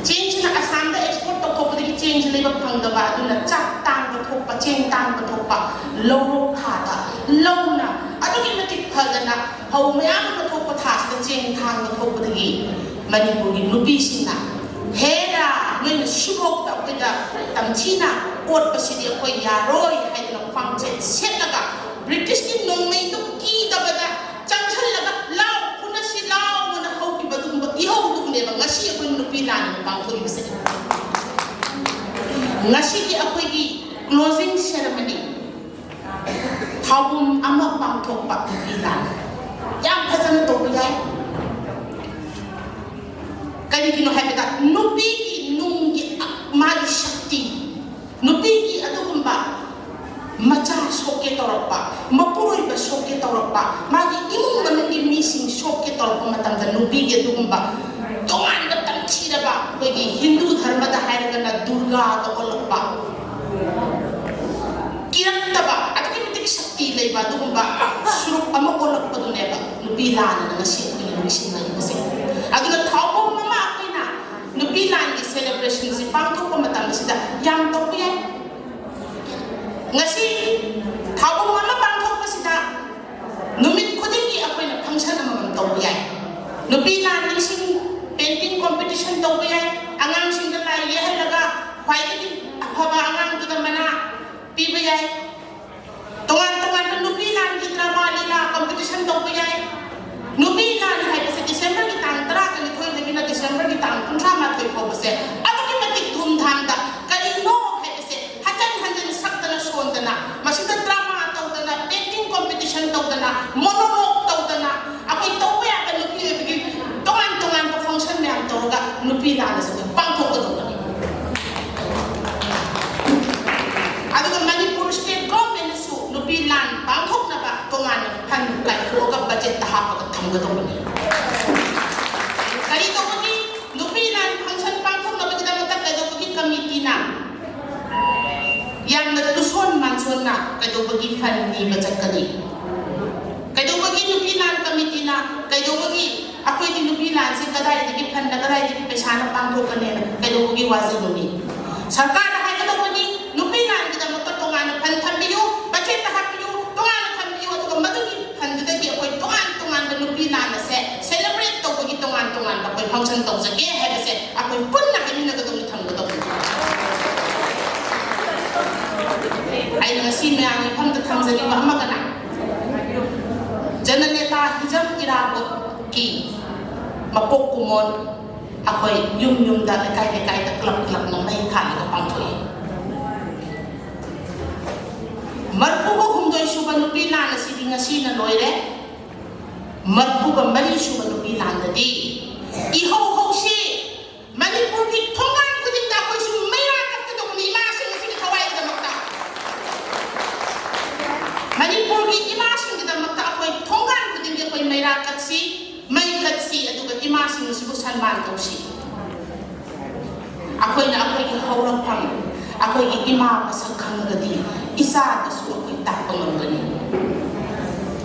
ꯆꯦꯡꯁꯤꯅ ꯑꯁꯥꯝꯗ ꯑꯦꯛꯁꯄꯣꯔꯠ ꯇꯧꯊꯣꯛꯄꯗꯒꯤ ꯆꯦꯡꯁꯤ ꯂꯩꯕ ꯐꯪꯗꯕ, ꯑꯗꯨꯅ ꯆꯥꯛ ꯇꯥꯡꯕ ꯊꯣꯛꯄ, ꯆꯦꯡ ꯇꯥꯡꯕ ꯊꯣꯛꯄ, ꯂꯧꯔꯣꯛ ꯊꯥꯗ ꯂꯧꯅ ꯑꯗꯨꯛꯀꯤ ꯃꯇꯤꯛ ꯐꯗꯅ ꯐꯧ ꯃꯌꯥꯝ ꯑꯃ ꯊꯣꯛꯄ ꯊꯥꯁꯤꯗ ꯆꯦꯡ ꯊꯥꯡꯕ ꯊꯣꯛꯄꯗꯒꯤ ꯃꯅꯤꯄꯨꯔꯒꯤ ꯅꯨꯄꯤꯁꯤꯡꯅ, "ꯍꯦꯔꯥ, ꯅꯣꯏꯅ ꯁꯤꯐꯥꯎꯗ ꯑꯩꯈꯣꯏꯗ ꯇꯝꯊꯤꯅ ꯑꯣꯠꯄꯁꯤꯗꯤ ꯑꯩꯈꯣꯏ ꯌꯥꯔꯣꯏ" ꯍꯥꯏꯗꯅ ꯈ꯭ꯋꯥꯡꯆꯦꯠ ꯁꯦꯠꯂꯒ ꯕ꯭ꯔꯤꯇꯤꯁꯀꯤ ꯅꯣꯡꯃꯩꯗꯨ ꯀꯤꯗꯕꯗ ꯆꯪꯁꯤꯜꯂꯒ "ꯂꯥꯎ, ꯐꯨꯅꯁꯤ ꯂꯥꯎ" ꯑꯅ ꯍꯧꯈꯤꯕ ꯑꯗꯨꯒꯨꯝꯕ ꯏꯍꯧꯗꯨꯕꯨꯅꯦꯕ ꯉꯁꯤ ꯑꯩꯈꯣꯏ ꯅꯨꯄꯤ ꯂꯥꯟ ꯑꯅ ꯄꯥꯡꯊꯣꯛꯏꯕꯁꯦ꯫ ꯉꯁꯤꯒꯤ ꯑꯩꯈꯣꯏꯒꯤ closing ceremony, ꯊꯧꯕꯨꯝ ꯑꯃ ꯄꯥꯡꯊꯣꯛꯄ ꯅꯨꯄꯤ ꯂꯥꯟ ꯌꯥꯝ ꯐꯖꯅ ꯇꯧꯕ ꯌꯥꯏ꯫ ꯀꯔꯤꯒꯤꯅꯣ ꯍꯥꯏꯕꯗ ꯅꯨꯄꯤꯒꯤ ꯅꯨꯡꯒꯤ ꯑ-, ꯃꯥꯒꯤ ꯁꯛꯇꯤ, ꯅꯨꯄꯤꯒꯤ ꯑꯗꯨꯒꯨꯝꯕ ꯃꯆꯥ ꯁꯣꯛꯀꯦ ꯇꯧꯔꯛꯄ, ꯃꯄꯨꯔꯣꯏꯕ ꯁꯣꯛꯀꯦ ꯇꯧꯔꯛꯄ, ꯃꯥꯒꯤ ꯏꯃꯨꯡ ꯃꯅꯨꯡꯒꯤ ꯃꯤꯁꯤꯡ ꯁꯣꯛꯀꯦ ꯇꯧꯔꯛꯄ ꯃꯇꯝꯗ ꯅꯨꯄꯤꯒꯤ ꯑꯗꯨꯒꯨꯝꯕ ꯇꯣꯉꯥꯟꯕ ꯇꯝꯊꯤꯔꯕ, ꯑꯩꯈꯣꯏꯒꯤ ꯍꯤꯟꯗꯨ ꯙꯔꯃꯗ ꯍꯥꯏꯔꯒꯅ ꯗꯨꯔꯒꯥꯒ ꯑꯣꯜꯂꯛꯄ, ꯀꯤꯔꯛꯇꯕ, ꯑꯗꯨꯛꯀꯤ ꯃꯇꯤꯛ ꯁꯛꯇꯤ ꯂꯩꯕ ꯑꯗꯨꯒꯨꯝꯕ ꯁꯨꯔꯨꯞ ꯑꯃ ꯑꯣꯜꯂꯛꯄꯗꯨꯅꯦꯕ ꯅꯨꯄꯤ ꯂꯥꯟ ꯑꯅ ꯉꯁꯤ ꯑꯩꯈꯣꯏꯅ ꯅꯤꯡꯁꯤꯡꯅꯔꯤꯕꯁꯦ꯫ ꯑꯗꯨꯅ ꯊꯧꯕꯨꯝ ꯑꯃ ꯑꯩꯈꯣꯏꯅ ꯅꯨꯄꯤ ꯂꯥꯟꯒꯤ celebrationꯁꯤ ꯄꯥꯡꯊꯣꯛꯄ ꯃꯇꯝꯁꯤꯗ ꯌꯥꯝ ꯇꯧꯕ ꯌꯥꯏ꯫ ꯉꯁꯤ ꯊꯧꯕꯨꯝ ꯑꯃ ꯄꯥꯡꯊꯣꯛꯄꯁꯤꯗ ꯅꯨꯃꯤꯠ ꯈꯨꯗꯤꯡꯒꯤ ꯑꯩꯈꯣꯏꯅ function ꯑꯃꯃꯝ ꯇꯧꯕ ꯌꯥꯏ꯫ ꯅꯨꯄꯤ ꯂꯥꯟ ꯅꯤꯡꯁꯤꯡ painting competition ꯇꯧꯕ ꯌꯥꯏ꯫ ꯑꯉꯥꯡꯁꯤꯡꯗ ꯂꯥꯏ ꯌꯦꯛꯍꯜꯂꯒ ꯈ꯭ꯋꯥꯏꯗꯒꯤ ꯑꯐꯕ ꯑꯉꯥꯡꯗꯨꯗ ꯃꯅꯥ ꯄꯤꯕ ꯌꯥꯏ꯫ ꯇꯣꯉꯥꯟ ꯇꯣꯉꯥꯟꯕ ꯅꯨꯄꯤ ꯂꯥꯟꯒꯤ drama ꯂꯤꯂꯥ competition ꯇꯧꯕ ꯌꯥꯏ꯫ ꯅꯨꯄꯤ ꯂꯥꯟ ꯍꯥꯏꯕꯁꯦ Decemberꯒꯤ ꯇꯥꯡ ꯇꯔꯥꯒ ꯅꯤꯊꯣꯏꯗꯒꯤꯅ Decemberꯒꯤ ꯇꯥꯡ ꯀꯨꯟꯊ꯭ꯔꯥ ꯃꯥꯊꯣꯏ ꯐꯥꯎꯕꯁꯦ ꯑꯗꯨꯛꯀꯤ ꯃꯇꯤꯛ ꯙꯨꯝꯙꯥꯝꯗ ꯀꯔꯤꯅꯣ ꯍꯥꯏꯕꯁꯦ ꯍꯟꯖꯟ ꯍꯟꯖꯟ ꯁꯛꯇꯅ ꯁꯣꯟꯗꯅ ꯃꯁꯤꯗ drama ꯇꯧꯗꯅ painting ꯅꯨꯄꯤ ꯂꯥꯟ ꯑꯁꯤ ꯑꯩꯈꯣꯏ ꯄꯥꯡꯊꯣꯛꯀꯗꯧꯕꯅꯤ꯫ ꯑꯗꯨꯒ ꯃꯅꯤꯄꯨꯔ ꯁ꯭ꯇꯦꯠ ꯒꯣꯔꯃꯦꯟꯅꯁꯨ ꯅꯨꯄꯤ ꯂꯥꯟ ꯄꯥꯡꯊꯣꯛꯅꯕ ꯇꯣꯉꯥꯟꯅ ꯐꯟ ꯀꯥꯏꯊꯣꯛꯑꯒ ꯕꯖꯦꯠꯇ ꯍꯥꯞꯄꯒ ꯊꯝꯒꯗꯧꯕꯅꯤ꯫ ꯀꯔꯤ ꯇꯧꯕꯒꯤ? ꯅꯨꯄꯤ ꯂꯥꯟ ꯐꯪꯁꯟ ꯄꯥꯡꯊꯣꯛꯅꯕꯒꯤꯗꯃꯛꯇ ꯀꯩꯗꯧꯕꯒꯤ ꯀꯃꯤꯇꯤꯅ ꯌꯥꯝꯅ ꯇꯨꯁꯣꯟ ꯃꯥꯟꯁꯣꯟꯅ ꯀꯩꯗꯧꯕꯒꯤ ꯐꯟ ꯅꯤꯕ ꯆꯠꯀꯅꯤ? ꯀꯩꯗꯧꯕꯒꯤ ꯅꯨꯄꯤ ꯂꯥꯟ ꯀꯃꯤꯇꯤꯅ, ꯀꯩꯗꯧꯕꯒꯤ ꯑꯩꯈꯣꯏꯗꯤ ꯅꯨꯄꯤ ꯂꯥꯟꯁꯤ ꯀꯗꯥꯏꯗꯒꯤ ꯐꯟꯅ, ꯀꯗꯥꯏꯗꯒꯤ ꯄꯩꯁꯥꯅ ꯄꯥꯡꯊꯣꯛꯀꯅꯦꯅ ꯀꯩꯗꯧꯕꯒꯤ ꯋꯥꯖꯤꯜꯂꯨꯅꯤ? ꯁꯔꯀꯥꯔꯗ ꯍꯥꯏꯒꯗꯧꯕꯅꯤ, ꯅꯨꯄꯤ ꯂꯥꯟꯒꯤꯗꯃꯛꯇ ꯇꯣꯉꯥꯟꯅ ꯐꯟ ꯊꯝꯕꯤꯌꯨ, ꯕꯖꯦꯠꯇ ꯍꯥꯞꯄꯤꯌꯨ, ꯇꯣꯉꯥꯟꯅ ꯊꯝꯕꯤꯌꯨ, ꯑꯗꯨꯒ ꯃꯗꯨꯒꯤ ꯐꯟꯗꯨꯗꯒꯤ ꯑꯩꯈꯣꯏ ꯇꯣꯉꯥꯟ ꯇꯣꯉꯥꯟꯕ ꯅꯨꯄꯤ ꯂꯥꯟ ꯑꯁꯦ ꯁꯦꯂꯦꯕ꯭ꯔꯦꯠ ꯇꯧꯕꯒꯤ ꯇꯣꯉꯥꯟ ꯇꯣꯉꯥꯟꯕ ꯑꯩꯈꯣꯏ ꯐꯪꯁꯟ ꯇꯧꯖꯒꯦ ꯍꯥꯏꯕꯁꯦ ꯑꯩꯈꯣꯏ ꯄꯨꯟꯅ ꯍꯥꯏꯃꯤꯟꯅꯒꯗꯧꯅꯤ, ꯊꯝꯒꯗꯧꯅꯤ꯫ ꯑꯩꯅ ꯉꯁꯤ ꯃꯌꯥꯝꯒꯤ ꯏꯐꯝꯗ ꯊꯝꯖꯅꯤꯡꯕ ꯑꯃꯒꯅ, ꯖꯅꯅꯦꯇꯥ ꯍꯤꯖꯝ ꯏꯔꯥꯕꯣꯠꯀꯤ ꯃꯄꯣꯛ ꯀꯨꯝꯑꯣꯟ ꯑꯩꯈꯣꯏ ꯌꯨꯝ ꯌꯨꯝꯗ, ꯂꯩꯀꯥꯏ ꯂꯩꯀꯥꯏꯗ, ꯀ꯭ꯂꯕ ꯀ꯭ꯂꯕꯅ ꯃꯩ ꯊꯥꯜꯂꯒ ꯄꯥꯡꯊꯣꯛꯏ꯫ ꯃꯔꯐꯨꯒ ꯍꯨꯝꯗꯣꯏ ꯁꯨꯕ ꯅꯨꯄꯤ ꯂꯥꯟ ꯑꯁꯤꯗꯤ ꯉꯁꯤꯅ ꯂꯣꯏꯔꯦ꯫ ꯃꯔꯐꯨꯒ ꯃꯔꯤ ꯁꯨꯕ ꯅꯨꯄꯤ ꯂꯥꯟꯗꯗꯤ ꯏꯍꯧ ꯍꯧꯁꯤ꯫ ꯃꯅꯤꯄꯨꯔꯒꯤ ꯊꯣꯡꯒꯥꯟ ꯈꯨꯗꯤꯡꯗ ꯑꯩꯈꯣꯏꯁꯨ ꯃꯩꯔꯥ ꯀꯠꯀꯗꯧꯕꯅꯤ, ꯏꯃꯥꯁꯤꯡ ꯑꯁꯤꯒꯤ ꯊꯋꯥꯏꯒꯤꯗꯃꯛꯇ꯫ ꯃꯅꯤꯄꯨꯔꯒꯤ ꯏꯃꯥꯁꯤꯡꯒꯤꯗꯃꯛꯇ ꯑꯩꯈꯣꯏ ꯊꯣꯡꯒꯥꯟ ꯈꯨꯗꯤꯡꯒꯤ ꯑꯩꯈꯣꯏ ꯃꯩꯔꯥ ꯀꯠꯁꯤ, ꯃꯩ ꯀꯠꯁꯤ, ꯑꯗꯨꯒ ꯏꯃꯥꯁꯤꯡ ꯑꯁꯤꯕꯨ ꯁꯟꯃꯥꯟ ꯇꯧꯁꯤ꯫ ꯑꯩꯈꯣꯏꯅ ꯑꯩꯈꯣꯏꯒꯤ ꯍꯧꯔꯛꯐꯝ, ꯑꯩꯈꯣꯏꯒꯤ ꯏꯃꯥ ꯃꯁꯛ ꯈꯪꯉꯒꯗꯤ ꯏꯆꯥꯗꯁꯨ ꯑꯩꯈꯣꯏ ꯇꯥꯛꯄ ꯉꯝꯒꯅꯤ꯫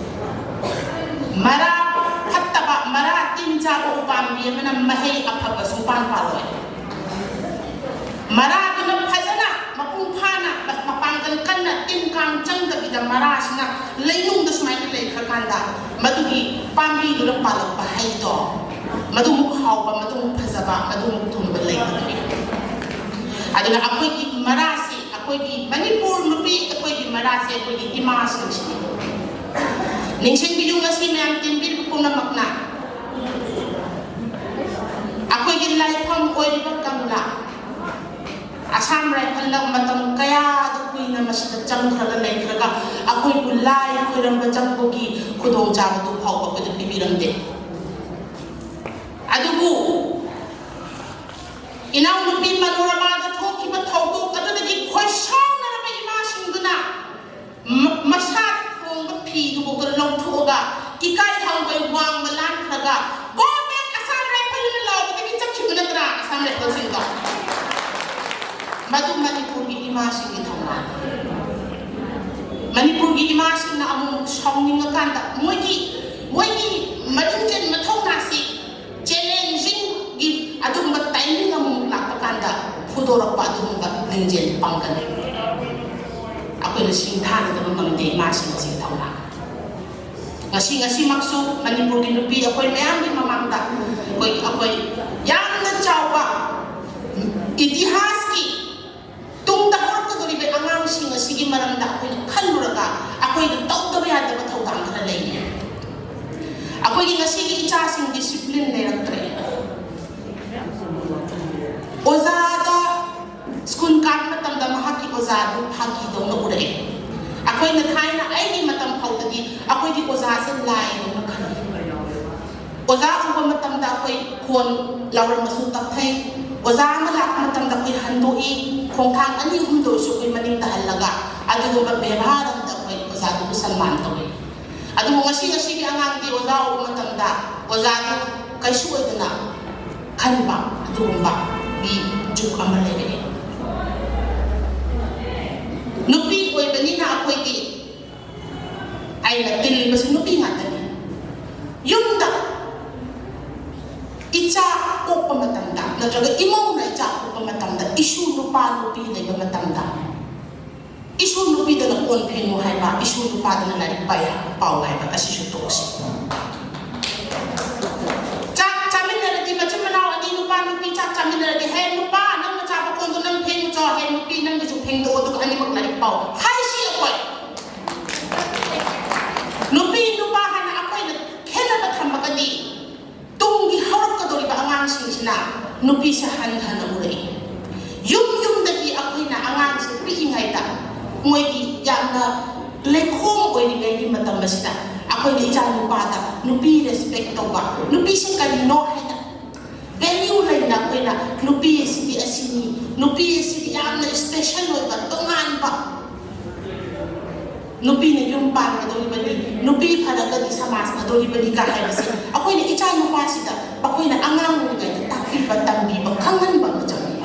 ꯃꯔꯥ ꯐꯠꯇꯕ, ꯃꯔꯥ ꯇꯤꯟ ꯆꯥꯕ ꯎꯄꯥꯝꯕꯤ ꯑꯃꯅ ꯃꯍꯩ ꯑꯐꯕ ꯁꯨꯡꯄꯥꯟ ꯄꯥꯜꯂꯣꯏ꯫ ꯃꯔꯥꯗꯨꯅ ꯐꯖꯅ ꯃꯄꯨꯡ ꯐꯥꯅ ꯃꯄꯥꯡꯒꯜ ꯀꯟꯅ ꯇꯤꯟ ꯀꯥꯡ ꯆꯪꯗꯕꯤꯗ ꯃꯔꯥꯁꯤꯅ ꯂꯩꯅꯨꯡꯗ ꯁꯨꯃꯥꯏꯅ ꯂꯩꯈ꯭ꯔꯀꯥꯟꯗ ꯃꯗꯨꯒꯤ ꯄꯥꯝꯕꯤꯗꯨꯅ ꯄꯥꯜꯂꯛꯄ ꯍꯩꯗꯣ ꯃꯗꯨꯃꯨꯛ ꯍꯥꯎꯕ, ꯃꯗꯨꯃꯨꯛ ꯐꯖꯕ, ꯃꯗꯨꯃꯨꯛ ꯊꯨꯝꯕ ꯂꯩꯇꯕꯅꯤ꯫ ꯑꯗꯨꯅ ꯑꯩꯈꯣꯏꯒꯤ ꯃꯔꯥꯁꯤ, ꯑꯩꯈꯣꯏꯒꯤ ꯃꯅꯤꯄꯨꯔ ꯅꯨꯄꯤ, ꯑꯩꯈꯣꯏꯒꯤ ꯃꯔꯥꯁꯤ ꯑꯩꯈꯣꯏꯒꯤ ꯏꯃꯥꯁꯤꯡꯁꯤꯅꯤ꯫ ꯅꯤꯡꯁꯤꯡꯕꯤꯌꯨ, ꯉꯁꯤ ꯃꯌꯥꯝ ꯇꯤꯟꯕꯤꯔꯤꯕ ꯄꯨꯝꯅꯃꯛꯅ ꯑꯩꯈꯣꯏꯒꯤ ꯂꯥꯏꯐꯝ ꯑꯣꯏꯔꯤꯕ ꯀꯪꯂꯥ, ꯑꯁꯥꯝ ꯔꯥꯏꯐꯜꯅ ꯃꯇꯝ ꯀꯌꯥꯗ ꯀꯨꯏꯅ ꯃꯁꯤꯗ ꯆꯪꯈ꯭ꯔꯒ ꯂꯩꯈ꯭ꯔꯒ ꯑꯩꯈꯣꯏꯕꯨ ꯂꯥꯏ ꯈꯣꯏꯔꯝꯕ ꯆꯪꯕꯒꯤ ꯈꯨꯗꯣꯡꯆꯥꯕꯗꯨ ꯐꯥꯎꯕ ꯑꯩꯈꯣꯏꯗ ꯄꯤꯕꯤꯔꯝꯗꯦ꯫ ꯑꯗꯨꯕꯨ ꯏꯅꯥꯎꯅꯨꯄꯤ ꯃꯅꯣꯔꯃꯥꯗ ꯊꯣꯛꯈꯤꯕ ꯊꯧꯗꯣꯛ ꯑꯗꯨꯗꯒꯤ ꯈꯣꯏꯁꯥꯎꯅꯔꯕ ꯏꯃꯥꯁꯤꯡꯗꯨꯅ ꯃ-, ꯃꯁꯥꯗ ꯊꯣꯡꯕ ꯐꯤꯗꯨꯐꯥꯎꯗ ꯂꯧꯊꯣꯛꯑꯒ ꯏꯀꯥꯏ ꯈꯪꯕꯩ ꯋꯥꯡꯃ ꯂꯥꯟꯈ꯭ꯔꯒ "Go back Assam Rifle" ꯍꯥꯏꯅ ꯂꯥꯎꯕꯗꯒꯤ ꯆꯠꯈꯤꯕ ꯅꯠꯇ꯭ꯔꯥ ꯑꯁꯥꯝ ꯔꯥꯏꯐꯜꯁꯤꯡꯗꯣ? ꯃꯗꯨ ꯃꯅꯤꯄꯨꯔꯒꯤ ꯏꯃꯥꯁꯤꯡꯒꯤ ꯊꯧꯅꯥꯅꯤ꯫ ꯃꯅꯤꯄꯨꯔꯒꯤ ꯏꯃꯥꯁꯤꯡꯅ ꯑꯃꯨꯛ ꯁꯥꯎꯅꯤꯡꯉꯀꯥꯟꯗ ꯃꯣꯏꯒꯤ, ꯃꯣꯏꯒꯤ ꯃꯔꯤꯡꯖꯦꯜ ꯃꯊꯧꯅꯥꯁꯤ ꯆꯦꯂꯦꯟꯖꯤꯡꯒꯤ ꯑꯗꯨꯒꯨꯝꯕ ꯇꯥꯏꯃꯤꯡ ꯑꯃꯃꯨꯛ ꯂꯥꯛꯄ ꯀꯥꯟꯗ ꯐꯨꯗꯣꯔꯛꯄ ꯑꯗꯨꯒꯨꯝꯕ ꯂꯤꯡꯖꯦꯜ ꯄꯥꯡꯒꯜ ꯑꯩꯈꯣꯏꯅ ꯁꯤꯡꯊꯥꯅꯗꯕ ꯉꯝꯗꯦ ꯏꯃꯥꯁꯤꯡ ꯑꯁꯤꯒꯤ ꯊꯧꯅꯥ꯫ ꯉꯁꯤ, ꯉꯁꯤꯃꯛꯁꯨ ꯃꯅꯤꯄꯨꯔꯒꯤ ꯅꯨꯄꯤ ꯑꯩꯈꯣꯏ ꯃꯌꯥꯝꯒꯤ ꯃꯃꯥꯡꯗ ꯑꯩꯈꯣꯏ, ꯑꯩꯈꯣꯏ ꯌꯥꯝꯅ ꯆꯥꯎꯕ ꯏꯇꯤꯍꯥꯁꯀꯤ ꯇꯨꯡꯗ ꯍꯧꯔꯛꯀꯗꯧꯔꯤꯕ ꯑꯉꯥꯡꯁꯤꯡ ꯑꯁꯤꯒꯤ ꯃꯔꯝꯗ ꯑꯩꯈꯣꯏꯅ ꯈꯜꯂꯨꯔꯒ ꯑꯩꯈꯣꯏꯅ ꯇꯧꯗꯕ ꯌꯥꯗꯕ ꯊꯧꯗꯥꯡ ꯈꯔ ꯂꯩꯔꯤ꯫ ꯑꯩꯈꯣꯏꯒꯤ ꯉꯁꯤꯒꯤ ꯏꯆꯥꯁꯤꯡ ꯗꯤꯁꯤꯄ꯭ꯂꯤꯟ ꯂꯩꯔꯛꯇ꯭ꯔꯦ꯫ ꯑꯣꯖꯥꯗ ꯁ꯭ꯀꯨꯜ ꯀꯥꯕ ꯃꯇꯝꯗ ꯃꯍꯥꯛꯀꯤ ꯑꯣꯖꯥꯗꯨ ꯐꯥꯒꯤꯗꯧꯅ ꯎꯔꯛꯑꯦ꯫ ꯑꯩꯈꯣꯏꯅ ꯊꯥꯏꯅ ꯑꯩꯒꯤ ꯃꯇꯝ ꯐꯥꯎꯗꯗꯤ ꯑꯩꯈꯣꯏꯒꯤ ꯑꯣꯖꯥꯁꯦ ꯂꯥꯏꯗꯧꯅ ꯈꯜꯂꯤ꯫ ꯑꯣꯖꯥ ꯎꯕ ꯃꯇꯝꯗ ꯑꯩꯈꯣꯏ ꯈꯣꯟ ꯂꯥꯎꯔꯝꯃꯁꯨ ꯇꯞꯊꯩ꯫ ꯑꯣꯖꯥ ꯑꯃ ꯂꯥꯛꯄ ꯃꯇꯝꯗ ꯑꯩꯈꯣꯏ ꯍꯟꯗꯣꯛꯏ, ꯈꯣꯡꯊꯥꯡ ꯑꯅꯤ ꯑꯍꯨꯝꯗ ꯑꯣꯏꯔꯁꯨ ꯑꯩꯈꯣꯏ ꯃꯅꯤꯡꯗ ꯍꯜꯂꯒ ꯑꯗꯨꯒꯨꯝꯕ ꯕꯦꯕꯥꯔ ꯑꯃꯗ ꯑꯩꯈꯣꯏ ꯑꯣꯖꯥꯗꯨꯕꯨ ꯁꯟꯃꯥꯟ ꯇꯧꯏ꯫ ꯑꯗꯨꯕꯨ ꯉꯁꯤ, ꯉꯁꯤꯒꯤ ꯑꯉꯥꯡꯗꯤ ꯑꯣꯖꯥ ꯎꯕ ꯃꯇꯝꯗ ꯑꯣꯖꯥꯗꯨ ꯀꯩꯁꯨ ꯑꯣꯏꯗꯅ ꯈꯟꯕ ꯑꯗꯨꯒꯨꯝꯕꯒꯤ ꯖꯨꯒ ꯑꯃ ꯂꯩꯔꯛꯑꯦ꯫ ꯅꯨꯄꯤ ꯑꯣꯏꯕꯅꯤꯅ ꯑꯩꯈꯣꯏꯗꯤ, ꯑꯩꯅ ꯇꯤꯜꯂꯤꯕꯁꯤ ꯅꯨꯄꯤ ꯉꯥꯛꯇꯅꯤ꯫ ꯌꯨꯝꯗ ꯏꯆꯥ ꯄꯣꯛꯄ ꯃꯇꯝꯗ ꯅꯠꯇ꯭ꯔꯒ ꯏꯃꯧꯅ ꯏꯆꯥ ꯄꯣꯛꯄ ꯃꯇꯝꯗ ꯏꯁꯨ ꯅꯨꯄꯥ ꯅꯨꯄꯤ ꯂꯩꯕ ꯃꯇꯝꯗ ꯏꯁꯨ ꯅꯨꯄꯤꯗꯅ ꯀꯣꯟ ꯐꯦꯡꯉꯨ ꯍꯥꯏꯕ, ꯏꯁꯨ ꯅꯨꯄꯥꯗꯅ ꯂꯥꯏꯔꯤꯛ ꯄꯥꯏ-, ꯄꯥꯎ ꯍꯥꯏꯕ ꯑꯁꯤꯁꯨ ꯇꯣꯛꯁꯤ꯫ ꯆꯥꯛ ꯆꯥꯃꯤꯟꯅꯔꯗꯤ, ꯃꯆꯤꯟ ꯃꯅꯥꯎ ꯑꯅꯤ ꯅꯨꯄꯥ ꯅꯨꯄꯤ ꯆꯥꯛ ꯆꯥꯃꯤꯟꯅꯔꯗꯤ, "ꯍꯦ ꯅꯨꯄꯥ, ꯅꯪꯅ ꯆꯥꯕ ꯀꯣꯟꯗꯣ ꯅꯪ ꯐꯦꯡꯉꯨ ꯆꯣ, ꯍꯦ ꯅꯨꯄꯤ, ꯅꯪꯒꯤꯁꯨ ꯐꯦꯡꯗꯣꯛꯑꯣ, ꯑꯗꯨꯒ ꯑꯅꯤꯃꯛ ꯂꯥꯏꯔꯤꯛ ꯄꯥꯎ" ꯍꯥꯏꯁꯤ ꯑꯩꯈꯣꯏ꯫ ꯅꯨꯄꯤ ꯅꯨꯄꯥ ꯍꯥꯏꯅ ꯑꯩꯈꯣꯏꯅ ꯈꯦꯠꯅꯕ ꯊꯝꯃꯒꯗꯤ ꯇꯨꯡꯒꯤ ꯍꯧꯔꯛꯀꯗꯧꯔꯤꯕ ꯑꯉꯥꯡꯁꯤꯡꯁꯤꯅ ꯅꯨꯄꯤꯁꯦ ꯍꯟꯊꯅ ꯎꯔꯛꯏ꯫ ꯌꯨꯝ ꯌꯨꯝꯗꯒꯤ ꯑꯩꯈꯣꯏꯅ ꯑꯉꯥꯡꯁꯦ ꯄꯤꯛꯏꯉꯩꯗ ꯃꯣꯏꯒꯤ ꯌꯥꯝꯅ ꯂꯩꯈꯣꯝ ꯑꯣꯏꯔꯤꯉꯩꯒꯤ ꯃꯇꯝ ꯑꯁꯤꯗ ꯑꯩꯈꯣꯏꯅ ꯏꯆꯥ ꯅꯨꯄꯥꯗ ꯅꯨꯄꯤ ꯔꯦꯁꯄꯦꯛ ꯇꯧꯕ, ꯅꯨꯄꯤꯁꯦ ꯀꯔꯤꯅꯣ ꯍꯥꯏꯅ ꯚꯦꯂ꯭ꯌꯨ ꯂꯩꯅ ꯑꯩꯈꯣꯏꯅ ꯅꯨꯄꯤ ꯅꯨꯄꯤ ꯑꯁꯤꯗꯤ ꯌꯥꯝꯅ special ꯑꯣꯏꯕ, ꯇꯣꯉꯥꯟꯕ꯫ ꯅꯨꯄꯤꯅ ꯌꯨꯝ ꯄꯥꯟꯒꯗꯧꯔꯤꯕꯅꯤ, ꯅꯨꯄꯤ ꯐꯔꯒꯗꯤ ꯁꯃꯥꯖ ꯐꯗꯧꯔꯤꯕꯅꯤ ꯀ ꯍꯥꯏꯕꯁꯦ ꯑꯩꯈꯣꯏꯅ ꯏꯆꯥ ꯅꯨꯄꯥꯁꯤꯗ ꯃꯈꯣꯏꯅ ꯑꯉꯥꯡ ꯑꯣꯏꯔꯤꯉꯩꯗ ꯇꯥꯛꯄꯤꯕ, ꯇꯝꯕꯤꯕ, ꯈꯪꯍꯟꯕ ꯑꯃ ꯆꯪꯉꯤ꯫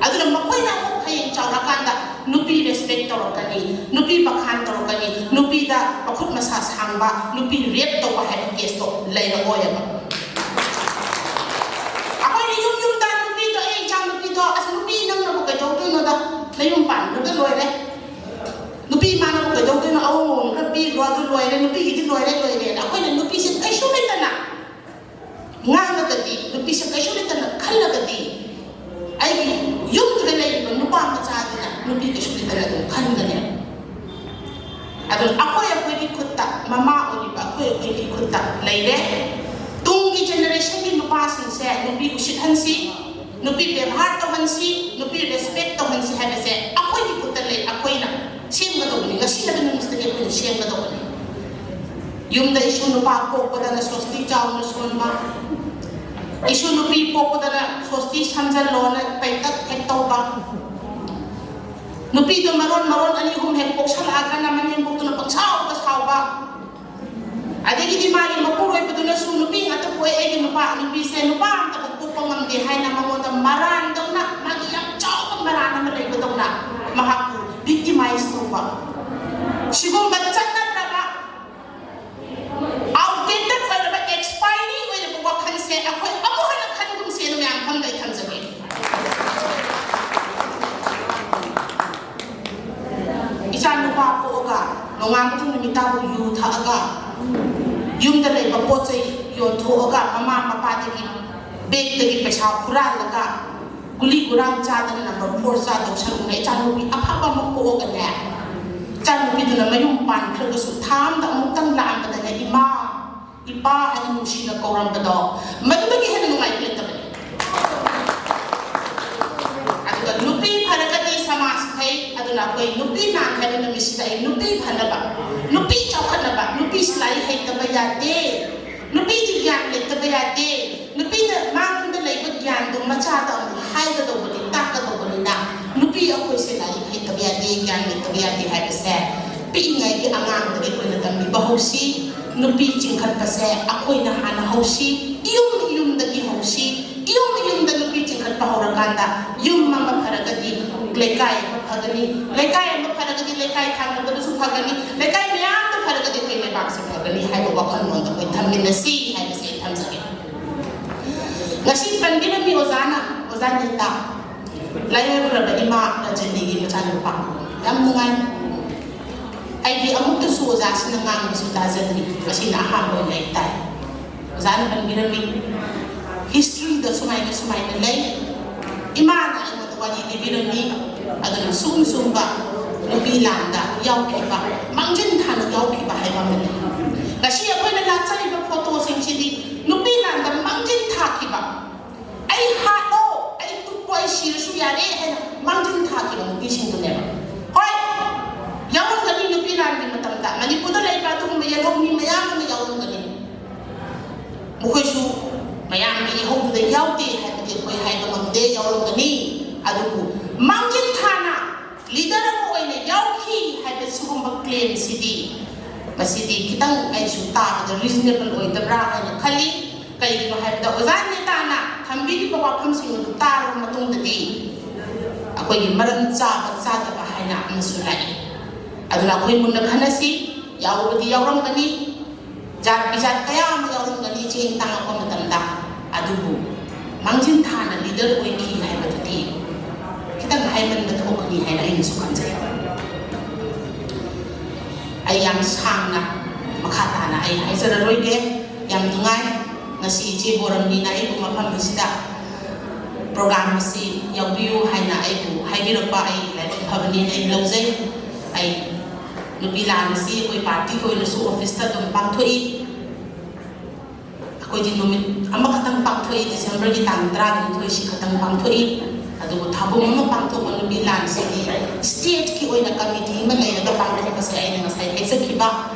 ꯑꯗꯨꯅ ꯃꯈꯣꯏꯅ ꯑꯃꯨꯛ ꯍꯌꯦꯡ ꯆꯥꯎꯔꯀꯥꯟꯗ ꯅꯨꯄꯤ respect ꯇꯧꯔꯛꯀꯅꯤ, ꯅꯨꯄꯤ ꯕꯈꯥꯟ ꯇꯧꯔꯛꯀꯅꯤ, ꯅꯨꯄꯤꯗ ꯃꯈꯨꯠ ꯃꯁꯥ ꯁꯥꯡꯕ, ꯅꯨꯄꯤ rape ꯇꯧꯕ ꯍꯥꯏꯕ case ꯇꯣ ꯂꯩꯔꯛꯑꯣꯏꯕ꯫ ꯑꯩꯈꯣꯏꯅ ꯌꯨꯝ ꯌꯨꯝꯗ ꯅꯨꯄꯤꯗꯣ, "ꯑꯦ, ꯏꯆꯥ ꯅꯨꯄꯤꯗꯣ, ꯑꯁ, ꯅꯨꯄꯤ ꯅꯪꯅꯕꯨ ꯀꯩꯗꯧꯗꯣꯏꯅꯣꯗ? ꯅꯌꯨꯝ ꯄꯥꯟꯈ꯭ꯔꯒ ꯂꯣꯏꯔꯦ꯫ ꯅꯨꯄꯤ ꯏꯃꯥꯅꯕꯨ ꯀꯩꯗꯧꯗꯣꯏꯅꯣ? ꯑꯑꯣꯟ ꯑꯑꯣꯟ ꯈꯔ ꯄꯤꯈ꯭ꯔꯣ, ꯑꯗꯨ ꯂꯣꯏꯔꯦ, ꯅꯨꯄꯤꯒꯤꯗꯤ ꯂꯣꯏꯔꯦ, ꯂꯣꯏꯔꯦꯅ" ꯑꯩꯈꯣꯏꯅ ꯅꯨꯄꯤꯁꯦ ꯀꯩꯁꯨ ꯂꯩꯇꯅ ꯉꯥꯡꯉꯒꯗꯤ, ꯅꯨꯄꯤꯁꯦ ꯀꯩꯁꯨ ꯂꯩꯇꯅ ꯈꯜꯂꯒꯗꯤ, ꯑꯩꯒꯤ ꯌꯨꯝꯗꯨꯗ ꯂꯩꯔꯤꯕ ꯅꯨꯄꯥ ꯃꯆꯥꯗꯨꯅ ꯅꯨꯄꯤ ꯀꯩꯁꯨ ꯂꯩꯇꯅ ꯑꯗꯨꯝ ꯈꯟꯒꯅꯦꯕ꯫ ꯑꯗꯨꯅ ꯑꯩꯈꯣꯏ ꯑꯩꯈꯣꯏꯒꯤ ꯈꯨꯠꯇ, ꯃꯃꯥ ꯑꯣꯏꯔꯤꯕ ꯑꯩꯈꯣꯏ ꯑꯩꯈꯣꯏꯒꯤ ꯈꯨꯠꯇ ꯂꯩꯔꯦ꯫ ꯇꯨꯡꯒꯤ generation ꯒꯤ ꯅꯨꯄꯥꯁꯤꯡꯁꯦ ꯅꯨꯄꯤ ꯎꯁꯤꯠꯍꯟꯁꯤ, ꯅꯨꯄꯤ ꯕꯦꯕꯥꯔ ꯇꯧꯍꯟꯁꯤ, ꯅꯨꯄꯤ respect ꯇꯧꯍꯟꯁꯤ ꯍꯥꯏꯕꯁꯦ ꯑꯩꯈꯣꯏꯒꯤ ꯈꯨꯠꯇ ꯂꯩ꯫ ꯑꯩꯈꯣꯏꯅ ꯁꯦꯝꯒꯗꯧꯕꯅꯤ꯫ ꯉꯁꯤ ꯍꯥꯏꯕ ꯅꯨꯃꯤꯠꯁꯤꯗꯒꯤ ꯑꯩꯈꯣꯏꯅ ꯁꯦꯝꯒꯗꯧꯕꯅꯤ꯫ ꯌꯨꯝꯗ ꯏꯁꯨ ꯅꯨꯄꯥ ꯄꯣꯛꯄꯗꯅ ꯁꯣꯁꯇꯤ ꯆꯥꯎꯅ ꯁꯣꯟꯕ, ꯏꯁꯨ ꯅꯨꯄꯤ ꯄꯣꯛꯄꯗꯅ ꯁꯣꯁꯇꯤ ꯁꯝꯖꯜꯂꯣꯅ ꯄꯩꯇꯛ ꯍꯦꯛ ꯇꯧꯕ, ꯅꯨꯄꯤꯗꯣ ꯃꯔꯣꯟ ꯃꯔꯣꯟ ꯑꯅꯤ ꯑꯍꯨꯝ ꯍꯦꯛ ꯄꯣꯛꯁꯜꯂꯛꯑꯒꯅ ꯃꯅꯦꯝꯕꯣꯛꯇꯨꯅ ꯄꯪꯁꯥꯎꯗ ꯁꯥꯎꯕ, ꯑꯗꯒꯤꯗꯤ ꯃꯥꯒꯤ ꯃꯄꯨꯔꯣꯏꯕꯗꯨꯅꯁꯨ ꯅꯨꯄꯤ ꯉꯥꯛꯇ ꯄꯣꯛꯑꯦ, ꯑꯩꯒꯤ ꯅꯨꯄꯥ, ꯅꯨꯄꯤꯁꯦ ꯅꯨꯄꯥ ꯑꯝꯇꯕꯨ ꯄꯣꯛꯄ ꯉꯝꯗꯦ ꯍꯥꯏꯅ ꯃꯉꯣꯟꯗ ꯃꯔꯥꯟꯗꯧꯅ, ꯃꯥꯒꯤ ꯌꯥꯝ ꯆꯥꯎꯕ ꯃꯔꯥꯟ ꯑꯃ ꯂꯩꯕꯗꯧꯅ ꯃꯍꯥꯛꯄꯨ victimize ꯇꯧꯕ, ꯁꯤꯒꯨꯝꯕ ꯆꯠꯅꯗ꯭ꯔꯕ, outdated ꯑꯣꯏꯔꯕ, expiry ꯑꯣꯏꯔꯕ ꯋꯥꯈꯜꯁꯦ ꯑꯩꯈꯣꯏ ꯑꯃꯨꯛ ꯍꯟꯅ ꯈꯟꯒꯨꯝꯁꯦꯅ ꯃꯌꯥꯝ ꯃꯐꯝꯗ ꯑꯩ ꯊꯝꯖꯒꯦ꯫ ꯏꯆꯥ ꯅꯨꯄꯥ ꯄꯣꯛꯑꯒ ꯅꯣꯡꯉꯥꯟꯕꯗꯒꯤ ꯅꯨꯃꯤꯠ ꯇꯥꯕꯨ ꯌꯨ ꯊꯛꯑꯒ, ꯌꯨꯝꯗ ꯂꯩꯕ ꯄꯣꯠ ꯆꯩ ꯌꯣꯟꯊꯣꯛꯑꯒ, ꯃꯃꯥ ꯃꯄꯥꯗꯒꯤ ꯕꯦꯒꯇꯒꯤ ꯄꯩꯁꯥ ꯍꯨꯔꯥꯜꯂꯒ, ꯒꯨꯂꯤ ꯒꯨꯔꯥꯡ ꯆꯥꯗꯅ number four ꯆꯥꯗꯧ ꯁꯔꯨꯛꯅꯦ꯫ ꯏꯆꯥꯅꯨꯄꯤ ꯑꯐꯕ ꯑꯃ ꯄꯣꯛꯑꯒꯅꯦ, ꯏꯆꯥꯅꯨꯄꯤꯗꯨꯅ ꯃꯌꯨꯝ ꯄꯥꯟꯈ꯭ꯔꯒꯁꯨ ꯊꯥ ꯑꯃꯗ ꯑꯃꯨꯛꯇꯪ ꯂꯥꯛꯑꯝꯕꯗꯅꯦ, "ꯏꯃꯥ, ꯏꯄꯥ" ꯍꯥꯏꯅ ꯅꯨꯡꯁꯤꯅ ꯀꯧꯔꯝꯕꯗꯣ, ꯃꯗꯨꯗꯒꯤ ꯍꯦꯟꯅ ꯅꯨꯡꯉꯥꯏꯕ ꯂꯩꯇꯕꯅꯦ꯫ ꯑꯗꯨꯒ ꯅꯨꯄꯤ ꯐꯔꯒꯗꯤ ꯁꯃꯥꯖ ꯐꯩ꯫ ꯑꯗꯨꯅ ꯑꯩꯈꯣꯏ ꯅꯨꯄꯤ ꯅꯥꯟ ꯍꯥꯏꯕ ꯅꯨꯃꯤꯠꯁꯤꯗ ꯑꯩ ꯅꯨꯄꯤ ꯐꯅꯕ, ꯅꯨꯄꯤ ꯆꯥꯎꯈꯠꯅꯕ, ꯅꯨꯄꯤꯁꯤ ꯂꯥꯏꯔꯤꯛ ꯍꯩꯇꯕ ꯌꯥꯗꯦ, ꯅꯨꯄꯤꯗꯤ ꯒ꯭ꯌꯥꯟ ꯂꯩꯇꯕ ꯌꯥꯗꯦ, ꯅꯨꯄꯤꯅ ꯃꯥꯉꯣꯟꯗ ꯂꯩꯕ ꯒ꯭ꯌꯥꯟꯗꯨ ꯃꯆꯥꯗ ꯑꯃꯨꯛ ꯍꯥꯏꯒꯗꯧꯕ ꯒ꯭ꯌꯥꯟ ꯂꯩꯇꯕ ꯌꯥꯗꯦ ꯍꯥꯏꯕꯁꯦ ꯄꯤꯛꯏꯉꯩꯒꯤ ꯑꯉꯥꯡꯗꯒꯤ ꯑꯩꯈꯣꯏꯅ ꯇꯝꯕꯤꯕ ꯍꯧꯁꯤ꯫ ꯅꯨꯄꯤ ꯆꯤꯡꯈꯠꯄꯁꯦ ꯑꯩꯈꯣꯏꯅ ꯍꯥꯟꯅ ꯍꯧꯁꯤ, ꯏꯌꯨꯝ ꯏꯌꯨꯝꯗꯒꯤ ꯍꯧꯁꯤ꯫ ꯏꯌꯨꯝ ꯏꯌꯨꯝꯗ ꯅꯨꯄꯤ ꯆꯤꯡꯈꯠꯄ ꯍꯧꯔꯀꯥꯟꯗ ꯌꯨꯝ ꯑꯃ ꯐꯔꯒꯗꯤ ꯂꯩꯀꯥꯏ ꯑꯃ ꯐꯒꯅꯤ, ꯂꯩꯀꯥꯏ ꯑꯃ ꯐꯔꯒꯗꯤ ꯂꯩꯀꯥꯏ ꯊꯪꯅꯕꯗꯨꯁꯨ ꯐꯒꯅꯤ, ꯂꯩꯀꯥꯏ ꯃꯌꯥꯝꯗ ꯐꯔꯒꯗꯤ ꯑꯩꯈꯣꯏ ꯂꯩꯕꯥꯛꯁꯦ ꯐꯒꯅꯤ ꯍꯥꯏꯕ ꯋꯥꯈꯜꯂꯣꯟꯗ ꯑꯩꯈꯣꯏ ꯊꯝꯃꯤꯟꯅꯁꯤ ꯍꯥꯏꯕꯁꯦ ꯑꯩ ꯊꯝꯖꯒꯦ꯫ ꯉꯁꯤ ꯄꯟꯕꯤꯔꯝꯃꯤ ꯑꯣꯖꯥꯅ, ꯑꯣꯖꯥ ꯅꯤꯇꯥ, ꯂꯥꯏꯑꯣꯏꯈ꯭ꯔꯕ ꯏꯃꯥ ꯔꯖꯅꯤꯒꯤ ꯃꯆꯥꯅꯨꯄꯥ꯫ ꯌꯥꯝ ꯅꯨꯡꯉꯥꯏ꯫ ꯑꯩꯗꯤ ꯑꯃꯨꯛꯇꯁꯨ ꯑꯣꯖꯥꯁꯤꯅ ꯉꯥꯡꯕꯁꯨ ꯇꯥꯖꯗ꯭ꯔꯤ, ꯉꯁꯤꯅ ꯑꯍꯥꯟꯕ ꯑꯣꯏꯅ ꯑꯩ ꯇꯥꯏ꯫ ꯑꯣꯖꯥꯅ ꯄꯟꯕꯤꯔꯝꯃꯤ, ꯍꯤꯁꯇ꯭ꯔꯤꯗ ꯁꯨꯃꯥꯏꯅ ꯁꯨꯃꯥꯏꯅ ꯂꯩ꯫ ꯏꯃꯥꯅ ꯑꯩꯉꯣꯟꯗ ꯋꯥꯔꯤ ꯂꯤꯕꯤꯔꯝꯃꯤ꯫ ꯑꯗꯨꯅ ꯁꯨꯝ ꯁꯨꯝꯕ ꯅꯨꯄꯤ ꯂꯥꯟꯗ ꯌꯥꯎꯈꯤꯕ, ꯃꯥꯡꯖꯤꯟ ꯊꯥꯅ ꯌꯥꯎꯈꯤꯕ ꯍꯥꯏꯕ ꯑꯃ ꯂꯩ꯫ ꯉꯁꯤ ꯑꯩꯈꯣꯏꯅ ꯂꯥꯠꯆꯔꯤꯕ ꯐꯣꯇꯣꯁꯤꯡꯁꯤꯗꯤ ꯅꯨꯄꯤ ꯂꯥꯟꯗ ꯃꯥꯡꯖꯤꯟ ꯊꯥꯈꯤꯕ, "ꯑꯩ ꯍꯥꯠꯂꯣ, ꯑꯩ ꯇꯨꯞꯄꯣ, ꯑꯩ ꯁꯤꯔꯁꯨ ꯌꯥꯔꯦ" ꯍꯥꯏꯅ ꯃꯥꯡꯖꯤꯟ ꯊꯥꯈꯤꯕ ꯅꯨꯄꯤꯁꯤꯡꯗꯨꯅꯦꯕ꯫ ꯍꯣꯏ, ꯌꯥꯎꯔꯝꯒꯅꯤ, ꯅꯨꯄꯤ ꯂꯥꯟꯒꯤ ꯃꯇꯝꯗ ꯃꯅꯤꯄꯨꯔꯗ ꯂꯩꯕ ꯑꯗꯨꯒꯨꯝꯕ ꯌꯦꯜꯍꯧꯃꯤ ꯃꯌꯥꯝ ꯑꯃ ꯌꯥꯎꯔꯝꯒꯅꯤ꯫ ꯃꯈꯣꯏꯁꯨ ꯃꯌꯥꯝꯒꯤ ꯏꯍꯧꯗꯨꯗ ꯌꯥꯎꯗꯦ ꯍꯥꯏꯕꯗꯤ ꯑꯩꯈꯣꯏ ꯍꯥꯏꯕ ꯉꯝꯗꯦ, ꯌꯥꯎꯔꯝꯒꯅꯤ꯫ ꯑꯗꯨꯕꯨ ꯃꯥꯡꯖꯤꯟ ꯊꯥꯅ ꯂꯤꯗꯔ ꯑꯃ ꯑꯣꯏꯅ ꯌꯥꯎꯈꯤ ꯍꯥꯏꯕ ꯁꯤꯒꯨꯝꯕ ꯀ꯭ꯂꯦꯝꯁꯤꯗꯤ, ꯃꯁꯤꯗꯤ ꯈꯤꯇꯪ ꯑꯩꯁꯨ ꯇꯥꯕꯗ ꯔꯤꯖꯅꯦꯕꯜ ꯑꯣꯏꯗꯕ꯭ꯔꯥ ꯍꯥꯏꯅ ꯈꯜꯂꯤ꯫ ꯀꯩꯒꯤꯅꯣ ꯍꯥꯏꯕꯗ ꯑꯣꯖꯥ ꯅꯦꯇꯥꯅ ꯊꯝꯕꯤꯔꯤꯕ ꯋꯥꯐꯝꯁꯤꯡ ꯑꯗꯨ ꯇꯥꯔꯕ ꯃꯇꯨꯡꯗꯗꯤ ꯑꯩꯈꯣꯏꯒꯤ ꯃꯔꯝ ꯆꯥꯕ ꯆꯥꯗꯕ ꯍꯥꯏꯅ ꯑꯃꯁꯨ ꯂꯥꯛꯏ꯫ ꯑꯗꯨꯅ ꯑꯩꯈꯣꯏ ꯃꯨꯟꯅ ꯈꯟꯅꯁꯤ꯫ ꯌꯥꯎꯕꯗꯤ ꯌꯥꯎꯔꯝꯒꯅꯤ, ꯖꯥꯠ ꯕꯤꯖꯥꯠ ꯀꯌꯥ ꯑꯃ ꯌꯥꯎꯔꯝꯒꯅꯤ ꯆꯦꯡ ꯇꯥꯡꯉꯛꯄ ꯃꯇꯝꯗ꯫ ꯑꯗꯨꯕꯨ ꯃꯥꯡꯖꯤꯟ ꯊꯥꯅ ꯂꯤꯗꯔ ꯑꯣꯏꯈꯤ ꯍꯥꯏꯕꯗꯨꯗꯤ ꯈꯤꯇꯪ ꯍꯥꯏꯃꯟꯕ ꯊꯣꯛꯀꯅꯤ ꯍꯥꯏꯅ ꯑꯩꯅꯁꯨ ꯈꯟꯖꯩ꯫ ꯑꯩ ꯌꯥꯝ ꯁꯥꯡꯅ ꯃꯈꯥ ꯇꯥꯅ ꯑꯩ ꯍꯥꯏꯖꯔꯔꯣꯏꯒꯦ꯫ ꯌꯥꯝ ꯅꯨꯡꯉꯥꯏ ꯉꯁꯤ ꯏꯆꯦ ꯕꯣꯔꯝꯅꯤꯅ ꯑꯩꯕꯨ ꯃꯐꯝ ꯑꯁꯤꯗ ꯄ꯭ꯔꯣꯒ꯭ꯔꯥꯝ ꯑꯁꯤ ꯌꯥꯎꯕꯤꯌꯨ ꯍꯥꯏꯅ ꯑꯩꯕꯨ ꯍꯥꯏꯕꯤꯔꯛꯄ꯫ ꯑꯩ ꯂꯥꯏꯕꯛ ꯐꯕꯅꯦꯅ ꯑꯩ ꯂꯧꯖꯩ꯫ ꯑꯩ ꯅꯨꯄꯤ ꯂꯥꯟ ꯑꯁꯤ ꯑꯩꯈꯣꯏ ꯄꯥꯔꯇꯤꯒꯤ ꯑꯣꯏꯅꯁꯨ ꯑꯣꯐꯤꯁꯇ ꯑꯗꯨꯝ ꯄꯥꯡꯊꯣꯛꯏ꯫ ꯑꯩꯈꯣꯏꯗꯤ ꯅꯨꯃꯤꯠ ꯑꯃꯈꯛꯇꯪ ꯄꯥꯡꯊꯣꯛꯏ, ꯗꯤꯁꯦꯝꯕꯔꯒꯤ ꯇꯥꯡ ꯇꯔꯥꯅꯤꯊꯣꯏꯁꯤ ꯈꯛꯇꯪ ꯄꯥꯡꯊꯣꯛꯏ꯫ ꯑꯗꯨꯕꯨ ꯊꯥꯕꯨꯡ ꯑꯃ ꯄꯥꯡꯊꯣꯛꯄ ꯅꯨꯄꯤ ꯂꯥꯟꯁꯤꯗꯤ ꯁ꯭ꯇꯦꯠꯀꯤ ꯑꯣꯏꯅ ꯀꯃꯤꯇꯤ ꯑꯃ ꯂꯩꯔꯒ ꯄꯥꯡꯊꯣꯛꯄꯁꯦ ꯑꯩꯅ ꯉꯁꯥꯏ ꯍꯥꯏꯖꯈꯤꯕ,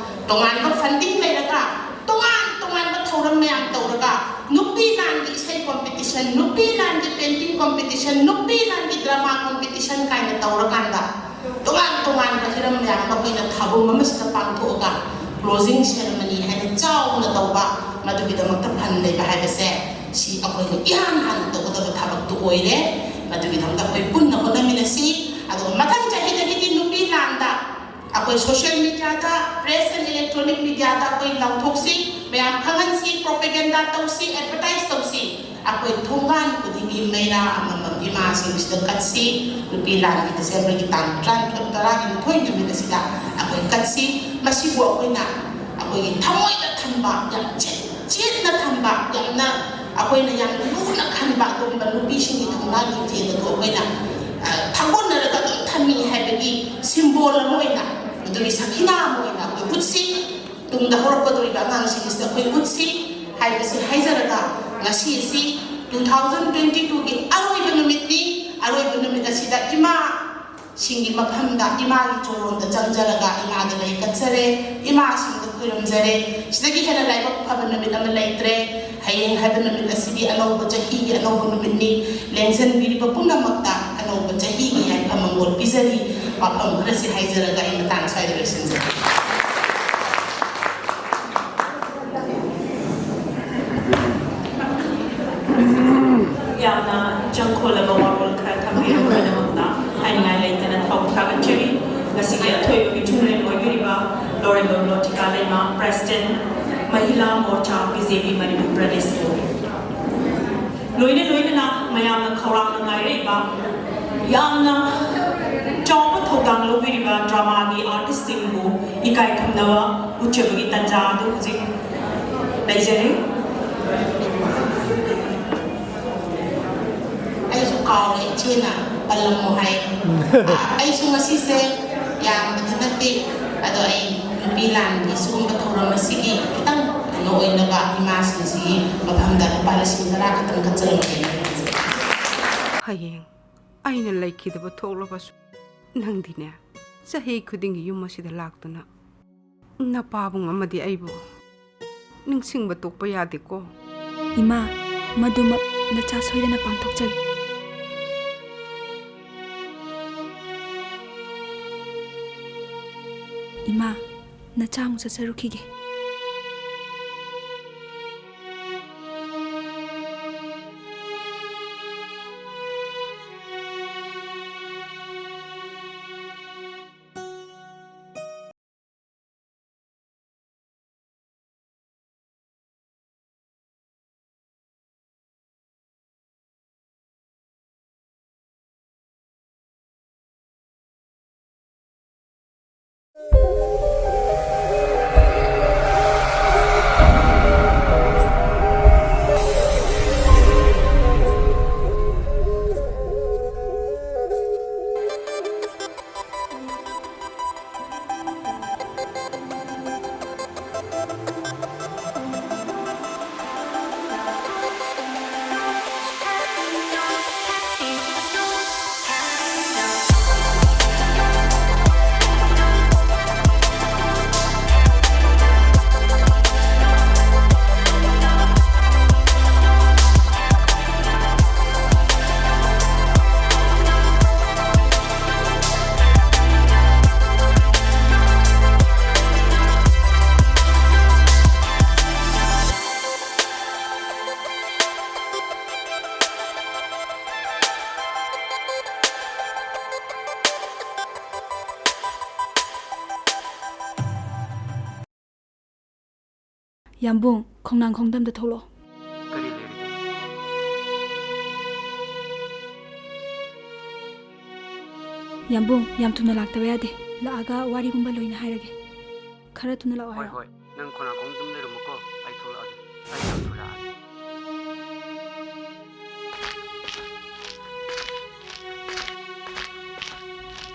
ꯇꯣꯉꯥꯟꯕ ꯐꯟꯗꯤꯡ ꯂꯩꯔꯒ, ꯇꯣꯉꯥꯟ ꯇꯣꯉꯥꯟꯕ ꯊꯧꯔꯝ ꯃꯌꯥꯝ ꯇꯧꯔꯒ, ꯅꯨꯄꯤ ꯂꯥꯟꯒꯤ ꯏꯁꯩ ꯀꯣꯝꯄꯤꯇꯤꯁꯟ, ꯅꯨꯄꯤ ꯂꯥꯟꯒꯤ ꯄꯦꯟꯇꯤꯡ ꯀꯣꯝꯄꯤꯇꯤꯁꯟ, ꯅꯨꯄꯤ ꯂꯥꯟꯒꯤ ꯗ꯭ꯔꯃꯥ ꯀꯣꯝꯄꯤꯇꯤꯁꯟ ꯀꯥꯏꯅ ꯇꯧꯔꯀꯥꯟꯗ, ꯇꯣꯉꯥꯟ ꯇꯣꯉꯥꯟꯕ ꯍꯤꯔꯝ ꯃꯌꯥꯝ ꯑꯃ ꯑꯩꯈꯣꯏꯅ ꯊꯥꯕꯨꯝ ꯑꯃꯁꯤꯗ ꯄꯥꯡꯊꯣꯛꯑꯒ, ꯀ꯭ꯂꯣꯖꯤꯡ ꯁꯦꯔꯃꯅꯤ ꯍꯥꯏꯅ ꯆꯥꯎꯅ ꯇꯧꯕ, ꯃꯗꯨꯒꯤꯗꯃꯛꯇ ꯐꯟ ꯂꯩꯕ ꯍꯥꯏꯕꯁꯦ, ꯁꯤ ꯑꯩꯈꯣꯏꯅ ꯏꯍꯥꯟ ꯍꯥꯟꯅ ꯇꯧꯒꯗꯕ ꯊꯕꯛꯇꯨ ꯑꯣꯏꯔꯦ꯫ ꯃꯗꯨꯒꯤꯗꯃꯛꯇ ꯑꯩꯈꯣꯏ ꯄꯨꯟꯅ ꯍꯣꯠꯅꯃꯤꯟꯅꯁꯤ꯫ ꯑꯗꯨꯒ ꯃꯊꯪ ꯆꯍꯤꯗꯒꯤꯗꯤ ꯅꯨꯄꯤ ꯂꯥꯟꯗ ꯑꯩꯈꯣꯏ ꯁꯣꯁꯤꯌꯦꯜ ꯃꯤꯗꯤꯌꯥꯗ, ꯄ꯭ꯔꯦꯁ ꯑꯦꯟ ꯏꯂꯦꯛꯇ꯭ꯔꯣꯅꯤꯛ ꯃꯤꯗꯤꯌꯥꯗ ꯑꯩꯈꯣꯏ ꯂꯥꯎꯊꯣꯛꯁꯤ, ꯃꯌꯥꯝ ꯈꯪꯍꯟꯁꯤ, ꯄ꯭ꯔꯣꯄꯦꯒꯦꯟꯗꯥ ꯇꯧꯁꯤ, ꯑꯦꯗꯚꯔꯇꯥꯏꯁ ꯇꯧꯁꯤ꯫ ꯑꯩꯈꯣꯏ ꯊꯣꯡꯒꯥꯟ ꯈꯨꯗꯤꯡꯒꯤ ꯃꯩꯔꯥ ꯑꯃꯃꯝ ꯏꯃꯥꯁꯤꯡꯁꯤꯗ ꯀꯠꯁꯤ꯫ ꯅꯨꯄꯤ ꯂꯥꯟꯒꯤ ꯗꯤꯁꯦꯝꯕꯔꯒꯤ ꯇꯥꯡ ꯇꯔꯥꯅꯤꯊꯣꯏ, ꯇꯔꯥꯅꯤꯊꯣꯏ ꯅꯨꯃꯤꯠ ꯑꯁꯤꯗ ꯑꯩꯈꯣꯏ ꯀꯠꯁꯤ꯫ ꯃꯁꯤꯕꯨ ꯑꯩꯈꯣꯏꯅ ꯑꯩꯈꯣꯏꯒꯤ ꯊꯃꯣꯏꯗ ꯊꯝꯕ, ꯌꯥꯝ ꯆꯦꯠ-, ꯆꯦꯠꯅ ꯊꯝꯕ, ꯌꯥꯝꯅ ꯑꯩꯈꯣꯏꯅ ꯌꯥꯝ ꯂꯨꯅ ꯈꯟꯕ ꯑꯗꯨꯒꯨꯝꯕ ꯅꯨꯄꯤꯁꯤꯡꯒꯤ ꯊꯧꯅꯥ ꯂꯤꯡꯖꯦꯜ ꯑꯗꯨ ꯑꯩꯈꯣꯏꯅ, ꯑ, ꯊꯥꯒꯣꯟꯅꯔꯒ ꯑꯗꯨꯝ ꯊꯝꯃꯤ ꯍꯥꯏꯕꯒꯤ ꯁꯤꯝꯕꯣꯜ ꯑꯃ ꯑꯣꯏꯅ, ꯃꯗꯨꯒꯤ ꯁꯈꯤꯅꯥ ꯑꯃ ꯑꯣꯏꯅ ꯑꯩꯈꯣꯏ ꯎꯠꯁꯤ꯫ ꯇꯨꯡꯗ ꯍꯧꯔꯛꯀꯗꯧꯔꯤꯕ ꯑꯉꯥꯡꯁꯤꯡꯁꯤꯗ ꯑꯩꯈꯣꯏ ꯎꯠꯁꯤ ꯍꯥꯏꯕꯁꯤ ꯍꯥꯏꯖꯔꯒ, ꯉꯁꯤ ꯑꯁꯤ two thousand twenty two ꯒꯤ ꯑꯔꯣꯏꯕ ꯅꯨꯃꯤꯠꯅꯤ꯫ ꯑꯔꯣꯏꯕ ꯅꯨꯃꯤꯠ ꯑꯁꯤꯗ ꯏꯃꯥꯁꯤꯡꯒꯤ ꯃꯐꯝꯗ, ꯏꯃꯥꯒꯤ ꯆꯣꯔꯣꯟꯗ ꯆꯪꯖꯔꯒ ꯏꯃꯥꯗ ꯂꯩ ꯀꯠꯆꯔꯦ, ꯏꯃꯥꯁꯤꯡꯗ ꯈꯨꯔꯨꯝꯖꯔꯦ꯫ ꯁꯤꯗꯒꯤ ꯍꯦꯟꯅ ꯂꯥꯏꯕꯛ ꯐꯕ ꯅꯨꯃꯤꯠ ꯑꯃ ꯂꯩꯇ꯭ꯔꯦ꯫ ꯍꯌꯦꯡ ꯍꯥꯏꯕ ꯅꯨꯃꯤꯠ ꯑꯁꯤꯗꯤ ꯑꯅꯧꯕ ꯆꯍꯤꯒꯤ ꯑꯅꯧꯕ ꯅꯨꯃꯤꯠꯅꯤ꯫ ꯂꯦꯡꯖꯟꯕꯤꯔꯤꯕ ꯄꯨꯝꯅꯃꯛꯇ ꯑꯅꯧꯕ ꯆꯍꯤꯒꯤ ꯌꯥꯏꯐ ꯃꯪꯒꯣꯜ ꯄꯤꯖꯔꯤ꯫ ꯋꯥꯐꯝ ꯈꯔꯁꯤ ꯍꯥꯏꯖꯔꯒ ꯑꯩ ꯃꯇꯥꯡ ꯑꯁ꯭ꯋꯥꯏꯗ ꯂꯣꯏꯁꯤꯟꯖꯔꯦ꯫ ꯌꯥꯝꯅ ꯆꯪꯈꯣꯜꯂꯕ ꯋꯥꯔꯣꯜ ꯈꯔ ꯊꯝꯕꯤꯔꯕꯒꯤꯗꯃꯛꯇ ꯍꯥꯏꯅꯤꯡꯉꯥꯏ ꯂꯩꯇꯅ ꯊꯥꯒꯠꯆꯔꯤ꯫ ꯉꯁꯤꯒꯤ ꯑꯊꯣꯏꯕ ꯃꯤꯊꯨꯡꯂꯦꯟ ꯑꯣꯏꯕꯤꯔꯤꯕ ꯂꯣꯔꯦꯟꯕꯝ ꯂꯣꯇꯤꯀꯥ ꯂꯩꯃ, ꯄ꯭ꯔꯦꯁꯤꯗꯦꯟꯠ, ꯃꯍꯤꯂꯥ ꯃꯣꯔꯆꯥ, ꯕꯤ ꯖꯦ ꯄꯤ ꯃꯅꯤꯄꯨꯔ ꯄ꯭ꯔꯗꯦꯁꯄꯨ꯫ ꯂꯣꯏꯅ ꯂꯣꯏꯅꯅ ꯃꯌꯥꯝꯅ ꯈꯧꯔꯥꯡꯅ ꯉꯥꯏꯔꯛꯏꯕ, ꯌꯥꯝꯅ ꯆꯥꯎꯕ ꯊꯧꯗꯥꯡ ꯂꯧꯕꯤꯔꯤꯕ ꯗ꯭ꯔꯃꯥꯒꯤ ꯑꯥꯔꯇꯤꯁꯁꯤꯡꯕꯨ ꯏꯀꯥꯏ ꯈꯨꯝꯅꯕ ꯎꯠꯆꯕꯒꯤ ꯇꯥꯟꯖꯥ ꯑꯗꯨ ꯍꯧꯖꯤꯛ ꯂꯩꯖꯔꯤ꯫ ꯑꯩꯁꯨ ꯀꯥꯎꯔꯦ, ꯏꯆꯦꯅ ꯄꯜꯂꯝꯃꯣ ꯍꯥꯏ꯫ ꯑꯩꯁꯨ ꯉꯁꯤꯁꯦ ꯌꯥꯝꯕꯗꯤ ꯅꯠꯇꯦ, ꯑꯗꯣ ꯑꯩ ꯅꯨꯄꯤ ꯂꯥꯟꯒꯤ ꯁꯤꯒꯨꯝꯕ ꯊꯧꯔꯝ ꯑꯁꯤꯒꯤ ꯈꯤꯇꯪ ꯀꯩꯅꯣ ꯑꯣꯏꯅꯕ ꯏꯃꯥꯁꯤꯡꯁꯤꯒꯤ ꯃꯐꯝꯗ ꯂꯨꯄꯥ ꯂꯤꯁꯤꯡ ꯇꯔꯥ ꯈꯛꯇꯪ ꯀꯠꯆꯔꯝꯒꯦ꯫ ꯍꯌꯦꯡ ꯑꯩꯅ ꯂꯩꯈꯤꯗꯕ ꯊꯣꯛꯂꯕꯁꯨ, ꯅꯪꯗꯤꯅꯦ, ꯆꯍꯤ ꯈꯨꯗꯤꯡꯒꯤ ꯌꯨꯝ ꯑꯁꯤꯗ ꯂꯥꯛꯇꯨꯅ ꯅꯄꯥꯕꯨꯡ ꯑꯃꯗꯤ ꯑꯩꯕꯨ ꯅꯤꯡꯁꯤꯡꯕ ꯇꯣꯛꯄ ꯌꯥꯗꯦꯀꯣ꯫ ꯏꯃꯥ, ꯃꯗꯨꯃꯛ ꯅꯆꯥ ꯁꯣꯏꯗꯅ ꯄꯥꯡꯊꯣꯛꯆꯒꯦ꯫ ꯃꯥ, ꯅꯆꯥ ꯑꯃꯨꯛ ꯆꯠꯆꯔꯨꯈꯤꯒꯦ꯫ ꯌꯥꯝꯕꯨꯡ, ꯈꯣꯡꯅꯥꯡ ꯈꯣꯡꯗꯝꯗ ꯊꯣꯛꯂꯛꯑꯣ꯫ ꯀꯔꯤ ꯂꯩꯔꯒꯦ? ꯌꯥꯝꯕꯨꯡ, ꯌꯥꯝ ꯊꯨꯅ ꯂꯥꯛꯇꯕ ꯌꯥꯗꯦ꯫ ꯂꯥꯛꯑꯒ ꯋꯥꯔꯤꯒꯨꯝꯕ ꯂꯣꯏꯅ ꯍꯥꯏꯔꯒꯦ꯫ ꯈꯔ ꯊꯨꯅ ꯂꯥꯛꯑꯣ ꯍꯣꯏ, ꯍꯥꯏꯔꯣ꯫ ꯍꯣꯏ꯫ ꯅꯪ ꯈꯣꯡꯅꯥꯡ ꯈꯣꯡꯗꯝ ꯂꯩꯔꯝꯃꯨꯀꯣ꯫ ꯑꯩ ꯊꯣꯛꯂꯛꯑꯒꯦ꯫ ꯑꯩ ꯌꯥꯝ ꯊꯨꯅ ꯂꯥꯛꯑꯒꯦ꯫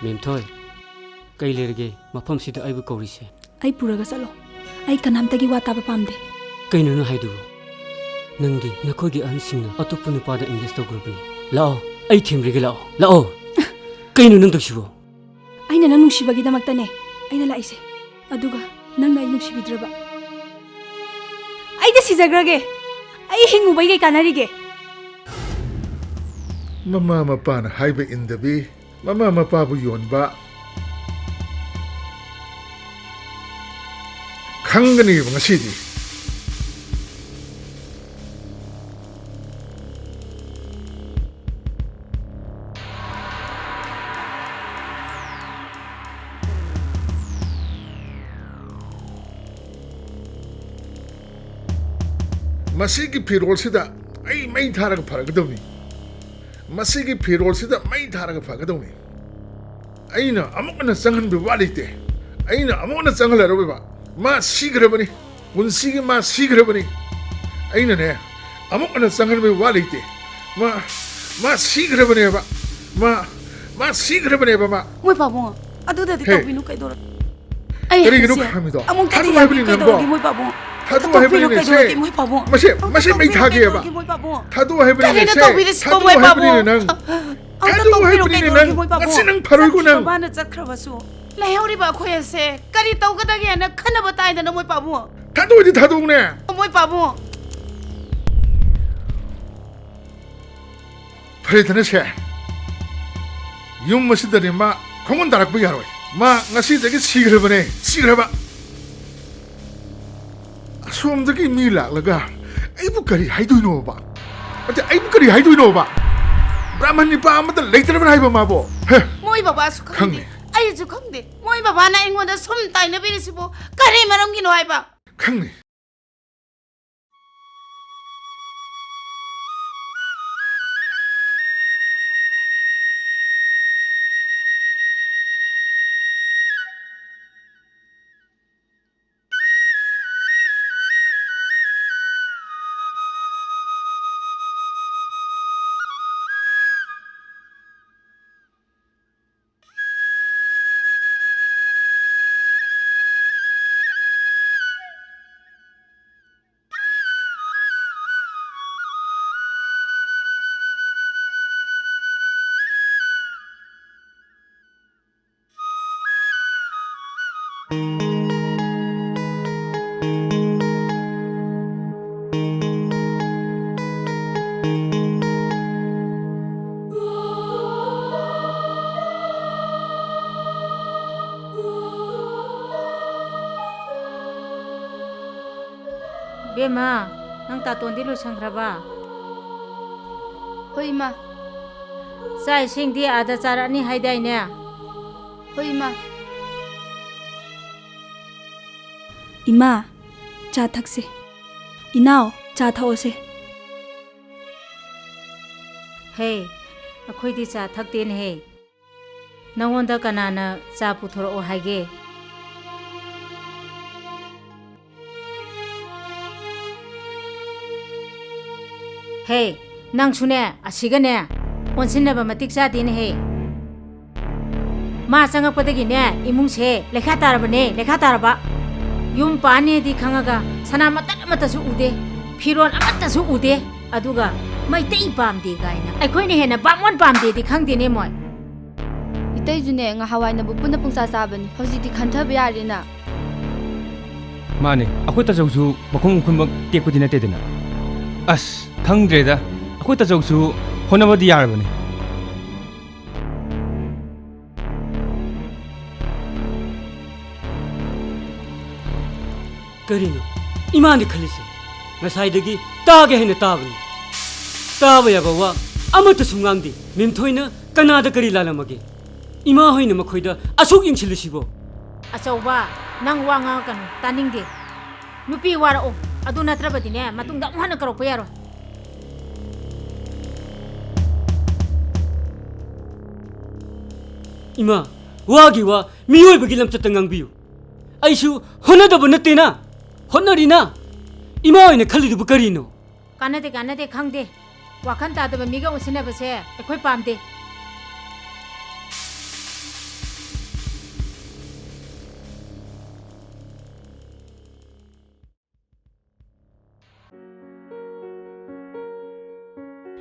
ꯃꯦꯝꯊꯣꯏ, ꯀꯩ ꯂꯩꯔꯒꯦ? ꯃꯐꯝꯁꯤꯗ ꯑꯩꯕꯨ ꯀꯧꯔꯤꯁꯦ? ꯑꯩ ꯄꯨꯔꯒ ꯆꯠꯂꯣ꯫ ꯑꯩ ꯀꯅꯥꯝꯇꯒꯤ ꯋꯥ ꯇꯥꯕ ꯄꯥꯝꯗꯦ꯫ ꯀꯩꯅꯣ ꯅꯪ ꯍꯥꯏꯗꯨꯕꯨ? ꯅꯪꯗꯤ ꯅꯈꯣꯏꯒꯤ ꯑꯍꯟꯁꯤꯡꯅ ꯑꯇꯣꯞꯄ ꯅꯨꯄꯥꯗ engage ꯇꯧꯈ꯭ꯔꯕꯅꯤ꯫ ꯂꯥꯛꯑꯣ, ꯑꯩ ꯊꯦꯝꯕꯤꯔꯒꯦ, ꯂꯥꯛꯑꯣ꯫ ꯂꯥꯛꯑꯣ꯫ ꯀꯩꯅꯣ ꯅꯪ ꯇꯧꯁꯤꯕꯣ? ꯑꯩꯅ ꯅꯪ ꯅꯨꯡꯁꯤꯕꯒꯤꯗꯃꯛꯇꯅꯦ ꯑꯩꯅ ꯂꯥꯛꯏꯁꯦ꯫ ꯑꯗꯨꯒ ꯅꯪꯅ ꯑꯩ ꯅꯨꯡꯁꯤꯕꯤꯗ꯭ꯔꯕ? ꯑꯩꯗꯤ ꯁꯤꯖꯈ꯭ꯔꯒꯦ꯫ ꯑꯩ ꯍꯤꯡꯉꯨꯕꯩ ꯀꯩ ꯀꯥꯟꯅꯔꯤꯒꯦ? ꯃꯃꯥ ꯃꯄꯥꯅ ꯍꯥꯏꯕ ꯏꯟꯗꯕꯤ, ꯃꯃꯥ ꯃꯄꯥꯕꯨ ꯌꯣꯟꯕ, ꯈꯪꯒꯅꯦꯕ ꯉꯁꯤꯗꯤ꯫ ꯃꯁꯤꯒꯤ ꯐꯤꯔꯣꯜꯁꯤꯗ ꯑꯩ ꯃꯩ ꯊꯥꯔꯒ ꯐꯔꯒꯗꯧꯅꯤ꯫ ꯃꯁꯤꯒꯤ ꯐꯤꯔꯣꯜꯁꯤꯗ ꯃꯩ ꯊꯥꯔꯒ ꯐꯒꯗꯧꯅꯤ꯫ ꯑꯩꯅ ꯑꯃꯨꯛ ꯍꯟꯅ ꯆꯪꯍꯟꯕ ꯋꯥ ꯂꯩꯇꯦ꯫ ꯑꯩꯅ ꯑꯃꯨꯛ ꯍꯟꯅ ꯆꯪꯍꯜꯂꯔꯣꯏꯕ꯫ ꯃꯥ ꯁꯤꯈ꯭ꯔꯕꯅꯤ꯫ ꯄꯨꯟꯁꯤꯒꯤ ꯃꯥ ꯁꯤꯈ꯭ꯔꯕꯅꯤ꯫ ꯑꯩꯅꯅꯦ, ꯑꯃꯨꯛ ꯍꯟꯅ ꯆꯪꯍꯟꯕ ꯋꯥ ꯂꯩꯇꯦ꯫ ꯃꯥ, ꯃꯥ ꯁꯤꯈ꯭ꯔꯕꯅꯦꯕ꯫ ꯃꯥ, ꯃꯥ ꯁꯤꯈ꯭ꯔꯕꯅꯦꯕ ꯃꯥ꯫ ꯃꯣꯏ ꯄꯥꯕꯨꯡ, ꯑꯗꯨꯗꯗꯤ ꯍꯦ꯫ ꯇꯧꯕꯤꯅꯨ ꯀꯩꯗꯧꯔꯦ? ꯑꯩ ꯀꯔꯤꯒꯤꯅꯣ ꯍꯥꯏꯁꯦ, ꯈꯥꯝꯃꯤꯗꯣ? ꯑꯃꯨꯛꯇꯗꯤ ꯊꯥꯗꯣꯛꯑꯣ ꯍꯥꯏꯕꯅꯤ ꯍꯥꯏꯕꯤꯌꯨ ꯅꯪꯕꯣ꯫ ꯀꯩꯗꯧꯔꯒꯦ, ꯃꯣꯏ ꯄꯥꯕꯨꯡ? ꯊꯥꯗꯣꯛꯑꯣ ꯇꯣꯛꯄꯤꯔꯣ ꯍꯥꯏꯕꯅꯤꯅꯦ ꯁꯦ꯫ ꯀꯩꯗꯧꯔꯒꯦ, ꯃꯣꯏ ꯄꯥꯕꯨꯡ? ꯃꯁꯦ, ꯑꯝꯇ ꯃꯁꯦ ꯃꯩ ꯇꯣꯛꯄꯤꯔꯣ ꯊꯥꯒꯦꯕ꯫ ꯀꯩꯗꯧꯔꯒꯦ, ꯃꯣꯏ ꯄꯥꯕꯨꯡ? ꯊꯥꯗꯣꯛꯑꯣ ꯍꯥꯏꯕꯅꯤꯅꯦ ꯀꯔꯤꯅꯣ ꯁꯦ꯫ ꯇꯧꯕꯤꯔꯤꯁꯤꯕꯣ, ꯊꯥꯗꯣꯛꯑꯣ ꯃꯣꯏ ꯍꯥꯏꯕꯅꯤꯅꯦ ꯄꯥꯕꯨꯡ? ꯅꯪ꯫ ꯑꯝꯇ ꯊꯥꯗꯣꯛꯑꯣ ꯇꯣꯛꯄꯤꯔꯣ ꯍꯥꯏꯕꯅꯤꯅꯦ ꯀꯩꯗꯧꯔꯒꯦ, ꯅꯪ꯫ ꯃꯣꯏ ꯄꯥꯕꯨꯡ? ꯉꯁꯤ ꯅꯪ ꯐꯔꯣꯏꯀꯣ ꯆꯠꯈꯤꯕ ꯅꯪ꯫ ꯃꯥꯅ ꯆꯠꯈ꯭ꯔꯕꯁꯨ ꯂꯩꯍꯧꯔꯤꯕ ꯑꯩꯈꯣꯏ ꯑꯁꯦ ꯀꯔꯤ ꯇꯧꯒꯗꯒꯦꯅ ꯈꯟꯅꯕ ꯇꯥꯏꯗꯅ, ꯃꯣꯏ ꯄꯥꯕꯨꯡ꯫ ꯊꯥꯗꯣꯛꯑꯣꯗꯤ ꯊꯥꯗꯣꯛꯎꯅꯦ꯫ ꯃꯣꯏ ꯄꯥꯕꯨꯡ꯫ ꯐꯔꯦꯗꯅ ꯁꯦ, ꯌꯨꯝ ꯑꯁꯤꯗꯅꯦ ꯃꯥ ꯈꯣꯡꯒꯨꯟ ꯇꯥꯔꯛꯄ ꯌꯥꯔꯣꯏ꯫ ꯃꯥ ꯉꯁꯤꯗꯒꯤ ꯁꯤꯈ꯭ꯔꯕꯅꯦ, ꯁꯤꯈ꯭ꯔꯕ꯫ ꯑꯁꯣꯝꯗꯒꯤ ꯃꯤ ꯂꯥꯛꯂꯒ ꯑꯩꯕꯨ ꯀꯔꯤ ꯍꯥꯏꯗꯣꯏꯅꯣꯕ? ꯑꯗ ꯑꯩꯕꯨ ꯀꯔꯤ ꯍꯥꯏꯗꯣꯏꯅꯣꯕ? ꯕ꯭ꯔꯥꯍꯃꯟ ꯅꯤꯄꯥ ꯑꯃꯠꯇ ꯂꯩꯇ꯭ꯔꯕ꯭ꯔꯥ ꯍꯥꯏꯕ ꯃꯥꯕꯨ? ꯍꯦ? ꯃꯣꯏ ꯕꯕꯥꯁꯨ ꯈꯪꯗꯦ, ꯈꯪꯉꯦ꯫ ꯑꯩꯁꯨ ꯈꯪꯗꯦ꯫ ꯃꯣꯏ ꯕꯕꯥꯅ ꯑꯩꯉꯣꯟꯗ ꯁꯨꯝ ꯇꯥꯏꯅꯕꯤꯔꯤꯁꯤꯕꯨ ꯀꯔꯤ ꯃꯔꯝꯒꯤꯅꯣ ꯍꯥꯏꯕ? ꯈꯪꯉꯦ꯫ ꯏꯃꯥ, ꯅꯪ ꯇꯥꯇꯣꯟꯗꯤ ꯂꯣꯏꯁꯟꯈ꯭ꯔꯕ? ꯍꯣꯏ, ꯏꯃꯥ꯫ ꯆꯥꯛ ꯏꯁꯤꯡꯗꯤ ꯑꯥꯗ ꯆꯥꯔꯛꯑꯅꯤ ꯍꯥꯏꯗꯥꯏꯅꯦ? ꯍꯣꯏ, ꯏꯃꯥ꯫ ꯏꯃꯥ, ꯆꯥ ꯊꯛꯁꯦ꯫ ꯏꯅꯥꯎ, ꯆꯥ ꯊꯛꯑꯣꯁꯦ꯫ ꯍꯦ, ꯑꯩꯈꯣꯏꯗꯤ ꯆꯥ ꯊꯛꯇꯦꯅꯦꯍꯦ꯫ ꯅꯉꯣꯟꯗ ꯀꯅꯥꯅ ꯆꯥ ꯄꯨꯊꯣꯔꯛꯑꯣ ꯍꯥꯏꯒꯦ? ꯍꯦ, ꯅꯪꯁꯨꯅꯦ, ꯑꯁꯤꯒꯅꯦ, ꯑꯣꯟꯁꯤꯟꯅꯕ ꯃꯇꯤꯛ ꯆꯥꯗꯦꯅꯦꯍꯦ꯫ ꯃꯥ ꯆꯪꯉꯛꯄꯗꯒꯤꯅꯦ, ꯏꯃꯨꯡꯁꯦ ꯂꯩꯈꯥ ꯇꯥꯔꯕꯅꯦ, ꯂꯩꯈꯥ ꯇꯥꯔꯕ꯫ ꯌꯨꯝ ꯄꯥꯟꯅꯦꯗꯤ ꯈꯪꯉꯒ ꯁꯅꯥ ꯃꯇꯠ ꯑꯃꯠꯇꯁꯨ ꯎꯗꯦ, ꯐꯤꯔꯣꯜ ꯑꯃꯠꯇꯁꯨ ꯎꯗꯦ꯫ ꯑꯗꯨꯒ ꯃꯩꯇꯩ ꯄꯥꯝꯗꯦ ꯀꯥꯏꯅ ꯑꯩꯈꯣꯏꯅ ꯍꯦꯟꯅ ꯕꯥꯃꯣꯟ ꯄꯥꯝꯗꯦꯗꯤ ꯈꯪꯗꯦꯅꯦ ꯃꯣꯏ꯫ ꯏꯇꯩꯁꯨꯅꯦ, ꯉꯍꯥꯟꯋꯥꯏꯅꯕꯨ ꯄꯨꯟꯅ ꯄꯨꯡꯆꯥ ꯆꯥꯕꯅꯤ, ꯍꯧꯖꯤꯛꯇꯤ ꯈꯟꯊꯕ ꯌꯥꯔꯦꯅ꯫ ꯃꯥꯅꯦ, ꯑꯩꯈꯣꯏ ꯇꯥꯆꯧꯁꯨ ꯃꯈꯣꯡ ꯃꯈꯨꯟꯃꯛ ꯇꯦꯛꯄꯗꯤ ꯅꯠꯇꯦꯗꯅ꯫ ꯑꯁ, ꯈꯪꯗ꯭ꯔꯦꯗ, ꯑꯩꯈꯣꯏ ꯇꯥꯆꯧꯁꯨ ꯍꯣꯠꯅꯕꯗꯤ ꯌꯥꯔꯕꯅꯤ꯫ ꯀꯔꯤꯅꯣ ꯏꯃꯥꯅ ꯈꯜꯂꯤꯁꯦ? ꯉꯁꯥꯏꯗꯒꯤ ꯇꯥꯒꯦ ꯍꯥꯏꯅ ꯇꯥꯕꯅꯤ꯫ ꯇꯥꯕ ꯌꯥꯕ ꯋꯥ ꯑꯃꯠꯇꯁꯨ ꯉꯥꯡꯗꯦ꯫ ꯃꯦꯝꯊꯣꯏꯅ ꯀꯅꯥꯗ ꯀꯔꯤ ꯂꯥꯜꯂꯝꯃꯒꯦ? ꯏꯃꯥ ꯍꯣꯏꯅ ꯃꯈꯣꯏꯗ ꯑꯁꯨꯛ ꯌꯦꯡꯁꯤꯜꯂꯤꯁꯤꯕꯣ? ꯑꯆꯧꯕ, ꯅꯪ ꯋꯥ ꯉꯥꯡꯉꯛꯀꯅꯨ, ꯇꯥꯅꯤꯡꯗꯦ꯫ ꯅꯨꯄꯤ ꯋꯥꯔꯛꯑꯣ, ꯑꯗꯨ ꯅꯠꯇ꯭ꯔꯕꯗꯤꯅꯦ, ꯃꯇꯨꯡꯗ ꯑꯃꯨꯛ ꯍꯟꯅ ꯀꯧꯔꯛꯄ ꯌꯥꯔꯣꯏ꯫ ꯏꯃꯥ, ꯋꯥꯒꯤ ꯋꯥ, ꯃꯤꯑꯣꯏꯕꯒꯤ ꯂꯝꯆꯠꯇ ꯉꯥꯡꯕꯤꯌꯨ꯫ ꯑꯩꯁꯨ ꯍꯣꯠꯅꯗꯕ ꯅꯠꯇꯦꯅ, ꯍꯣꯠꯅꯔꯤꯅ꯫ ꯏꯃꯥ ꯑꯣꯏꯅ ꯈꯜꯂꯤꯗꯨꯕꯨ ꯀꯔꯤꯅꯣ? ꯀꯥꯟꯅꯗꯦ, ꯀꯥꯟꯅꯗꯦ, ꯈꯪꯗꯦ꯫ ꯋꯥꯈꯜ ꯇꯥꯗꯕ ꯃꯤꯒ ꯑꯣꯟꯁꯤꯟꯅꯕꯁꯦ ꯑꯩꯈꯣꯏ ꯄꯥꯝꯗꯦ꯫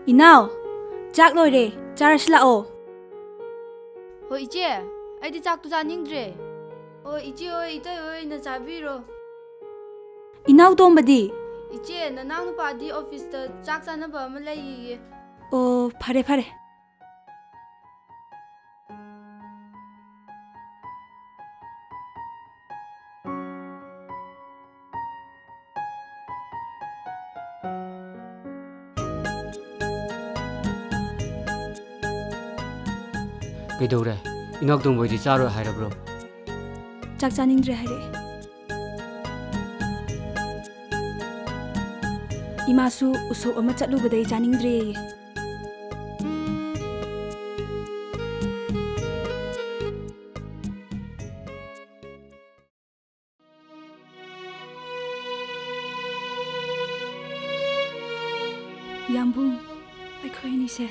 ꯏꯅꯥꯎ, ꯆꯥꯛ ꯂꯣꯏꯔꯦ, ꯆꯥꯔꯁꯤ ꯂꯥꯛꯑꯣ꯫ ꯍꯣꯏ ꯏꯆꯦ, ꯑꯩꯗꯤ ꯆꯥꯛꯇꯨ ꯆꯥꯅꯤꯡꯗ꯭ꯔꯦ꯫ ꯑꯣ ꯏꯆꯦ ꯍꯣꯏ, ꯏꯇꯩ ꯍꯣꯏ ꯑꯣꯏꯅ ꯆꯥꯕꯤꯔꯣ꯫ ꯏꯅꯥꯎ ꯇꯣꯝꯕꯗꯤ? ꯏꯆꯦ, ꯅꯅꯥꯎ ꯅꯨꯄꯥꯗꯤ ꯑꯣꯐꯤꯁꯇ ꯆꯥꯛ ꯆꯥꯅꯕ ꯑꯃ ꯂꯩꯌꯦꯌꯦ꯫ ꯑꯣ, ꯐꯔꯦ ꯐꯔꯦ꯫ ꯀꯩꯗꯧꯔꯦ? ꯏꯅꯥꯎꯇꯣꯝꯕ ꯍꯣꯏꯗꯤ ꯆꯥꯔꯣꯏ ꯍꯥꯏꯔꯕ꯭ꯔꯣ? ꯆꯥꯛ ꯆꯥꯅꯤꯡꯗ꯭ꯔꯦ ꯍꯥꯏꯔꯛꯑꯦ꯫ ꯏꯃꯥꯁꯨ ꯎꯁꯣꯞ ꯑꯃ ꯆꯠꯂꯨꯕꯗꯩ ꯆꯥꯅꯤꯡꯗ꯭ꯔꯦꯌꯦ꯫ ꯌꯥꯝꯕꯨꯡ, ꯑꯩꯈꯣꯏ ꯑꯅꯤꯁꯦ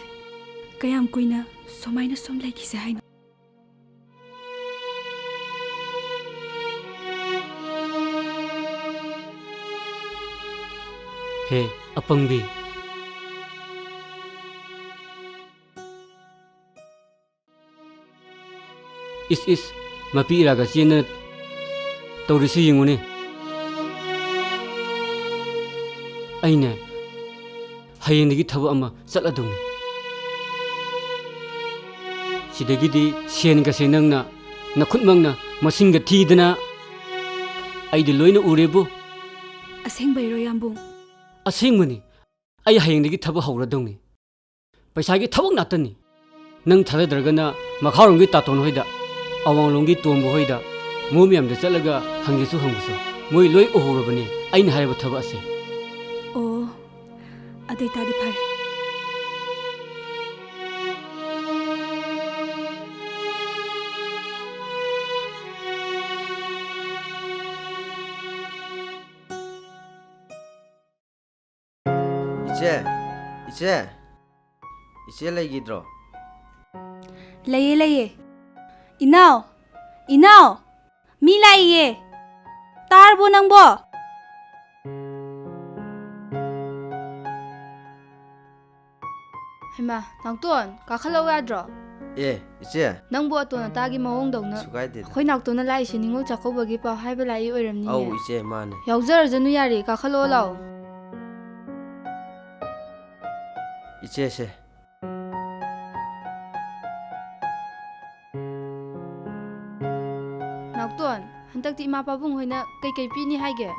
ꯀꯌꯥꯝ ꯀꯨꯏꯅ ꯁꯨꯃꯥꯏꯅ ꯁꯨꯝ ꯂꯩꯈꯤꯁꯦ ꯍꯥꯏꯅꯣ? ꯍꯦ, ꯑꯄꯪꯕꯤ꯫ ꯏꯁ ꯏꯁ, ꯃꯄꯤ ꯏꯔꯥꯒ ꯆꯦꯟꯗꯅ ꯇꯧꯔꯤꯁꯤ ꯌꯦꯡꯉꯨꯅꯦ꯫ ꯑꯩꯅꯦ, ꯍꯌꯦꯡꯗꯒꯤ ꯊꯕꯛ ꯑꯃ ꯆꯠꯂꯗꯧꯅꯤ꯫ ꯁꯤꯗꯒꯤꯗꯤ ꯁꯦꯟꯒꯁꯦ ꯅꯪꯅ ꯅꯈꯨꯠꯃꯛꯅ ꯃꯁꯤꯡꯒ ꯊꯤꯗꯅ ꯑꯩꯗꯤ ꯂꯣꯏꯅ ꯎꯔꯦꯕꯨ꯫ ꯑꯁꯦꯡꯕꯩꯔꯣ, ꯌꯥꯝꯕꯨꯡ? ꯑꯁꯦꯡꯕꯅꯤ꯫ ꯑꯩ ꯍꯌꯦꯡꯗꯒꯤ ꯊꯕꯛ ꯍꯧꯔꯗꯧꯅꯤ꯫ ꯄꯩꯁꯥꯒꯤ ꯊꯕꯛ ꯉꯥꯛꯇꯅꯤ꯫ ꯅꯪ ꯊꯥꯖꯗ꯭ꯔꯒꯅ ꯃꯈꯥꯔꯣꯝꯒꯤ ꯇꯥꯇꯣꯟ ꯍꯣꯏꯗ, ꯑꯋꯥꯡꯂꯣꯝꯒꯤ ꯇꯣꯝꯕ ꯍꯣꯏꯗ, ꯃꯣꯏ ꯃꯌꯥꯝꯗ ꯆꯠꯂꯒ ꯍꯪꯒꯦꯁꯨ ꯍꯪꯉꯨꯁꯣ꯫ ꯃꯣꯏ ꯂꯣꯏ ꯎꯍꯧꯔꯕꯅꯦ ꯑꯩꯅ ꯍꯥꯏꯔꯤꯕ ꯊꯕꯛ ꯑꯁꯦ꯫ ꯑꯣ, ꯑꯗꯨ ꯑꯣꯏꯇꯥꯗꯤ ꯐꯔꯦ꯫ ꯏꯆꯦ, ꯏꯆꯦ, ꯏꯆꯦ ꯂꯩꯈꯤꯗ꯭ꯔꯣ? ꯂꯩꯌꯦ, ꯂꯩꯌꯦ꯫ ꯏꯅꯥꯎ, ꯏꯅꯥꯎ, ꯃꯤ ꯂꯥꯛꯏꯌꯦ꯫ ꯇꯥꯔꯕꯣ ꯅꯪꯕꯣ? ꯍꯩꯃꯥ, ꯅꯥꯎꯇꯣꯟ, ꯀꯥꯈꯠꯂꯛꯎ ꯌꯥꯗ꯭ꯔꯣ? ꯑꯦ, ꯏꯆꯦ꯫ ꯅꯪꯕꯨ ꯑꯇꯣꯟ ꯑꯇꯥꯒꯤ ꯃꯑꯣꯡꯗꯧꯅ꯫ ꯀꯩꯁꯨ ꯀꯥꯏꯗꯦꯗ꯫ ꯑꯩꯈꯣꯏ ꯅꯥꯎꯇꯣꯟꯅ ꯂꯥꯛꯏꯁꯦ ꯅꯤꯉꯣꯜ ꯆꯥꯛꯀꯧꯕꯒꯤ ꯄꯥꯎ ꯍꯥꯏꯕ ꯂꯥꯛꯏ ꯑꯣꯏꯔꯝꯅꯤꯅꯦ꯫ ꯑꯧ, ꯏꯆꯦ, ꯃꯥꯅꯦ꯫ ꯌꯥꯎꯖꯔꯖꯅꯨ ꯌꯥꯔꯦ, ꯀꯥꯈꯠꯂꯛꯑꯣ ꯂꯥꯛꯑꯣ꯫ ꯏꯆꯦꯁꯦ꯫ ꯅꯥꯎꯇꯣꯟ, ꯍꯟꯗꯛꯇꯤ ꯏꯃꯥ ꯄꯥꯕꯨꯡ ꯍꯣꯏꯅ ꯀꯩꯀꯩ ꯄꯤꯅꯤ ꯍꯥꯏꯒꯦ?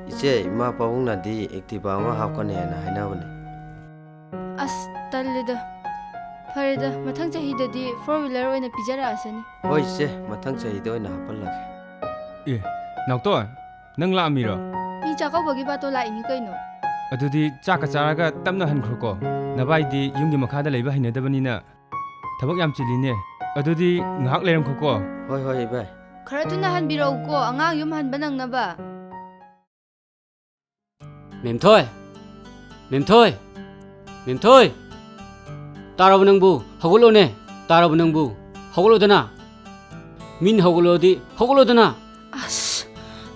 ꯏꯆꯦ, ꯏꯃꯥ ꯄꯥꯕꯨꯡꯅꯗꯤ Activa ꯑꯃ ꯍꯥꯞꯀꯅꯤ ꯍꯥꯏꯅ ꯍꯥꯏꯅꯕꯅꯦ꯫ ꯑꯁ, ꯇꯜꯂꯤꯗ꯫ ꯐꯔꯦꯗ, ꯃꯊꯪ ꯆꯍꯤꯗꯗꯤ four wheeler ꯑꯣꯏꯅ ꯄꯤꯖꯔꯛꯑꯁꯅꯤ꯫ ꯍꯣꯏ ꯏꯆꯦ, ꯃꯊꯪ ꯆꯍꯤꯗ ꯑꯣꯏꯅ ꯍꯥꯄꯜꯂꯒꯦ꯫ ꯑꯦ, ꯅꯥꯎꯇꯣꯟ, ꯅꯪ ꯂꯥꯛꯑꯝꯃꯤꯔꯣ? ꯃꯤ ꯆꯥꯛꯀꯧꯕꯒꯤ ꯕꯥꯇꯣꯟ ꯂꯥꯛꯏꯅꯤ ꯀꯩꯅꯣ꯫ ꯑꯗꯨꯗꯤ ꯆꯥꯛꯀ ꯆꯥꯔꯒ ꯇꯞꯅ ꯍꯟꯈ꯭ꯔꯣꯀꯣ꯫ ꯅꯕꯥꯏꯗꯤ ꯌꯨꯝꯒꯤ ꯃꯈꯥꯗ ꯂꯩꯕ ꯍꯩꯅꯗꯕꯅꯤꯅ ꯊꯕꯛ ꯌꯥꯝ ꯆꯤꯜꯂꯤꯅꯦ꯫ ꯑꯗꯨꯗꯤ ꯉꯥꯏꯍꯥꯛ ꯂꯩꯔꯝꯈꯣꯀꯣ꯫ ꯍꯣꯏ, ꯍꯣꯏ, ꯏꯕꯥꯏ꯫ ꯈꯔ ꯊꯨꯅ ꯍꯟꯕꯤꯔꯛꯎꯀꯣ, ꯑꯉꯥꯡ ꯌꯨꯝ ꯍꯟꯕ ꯅꯪꯅꯕ꯫ ꯃꯦꯝꯊꯣꯏ! ꯃꯦꯝꯊꯣꯏ! ꯃꯦꯝꯊꯣꯏ! ꯇꯥꯔꯕ ꯅꯪꯕꯨ? ꯍꯧꯒꯠꯂꯣꯅꯦ! ꯇꯥꯔꯕ ꯅꯪꯕꯨ? ꯍꯧꯒꯠꯂꯣꯗꯅ! ꯃꯤꯅ ꯍꯧꯒꯠꯂꯣꯗꯤ ꯍꯧꯒꯠꯂꯣꯗꯅ! ꯑꯁ,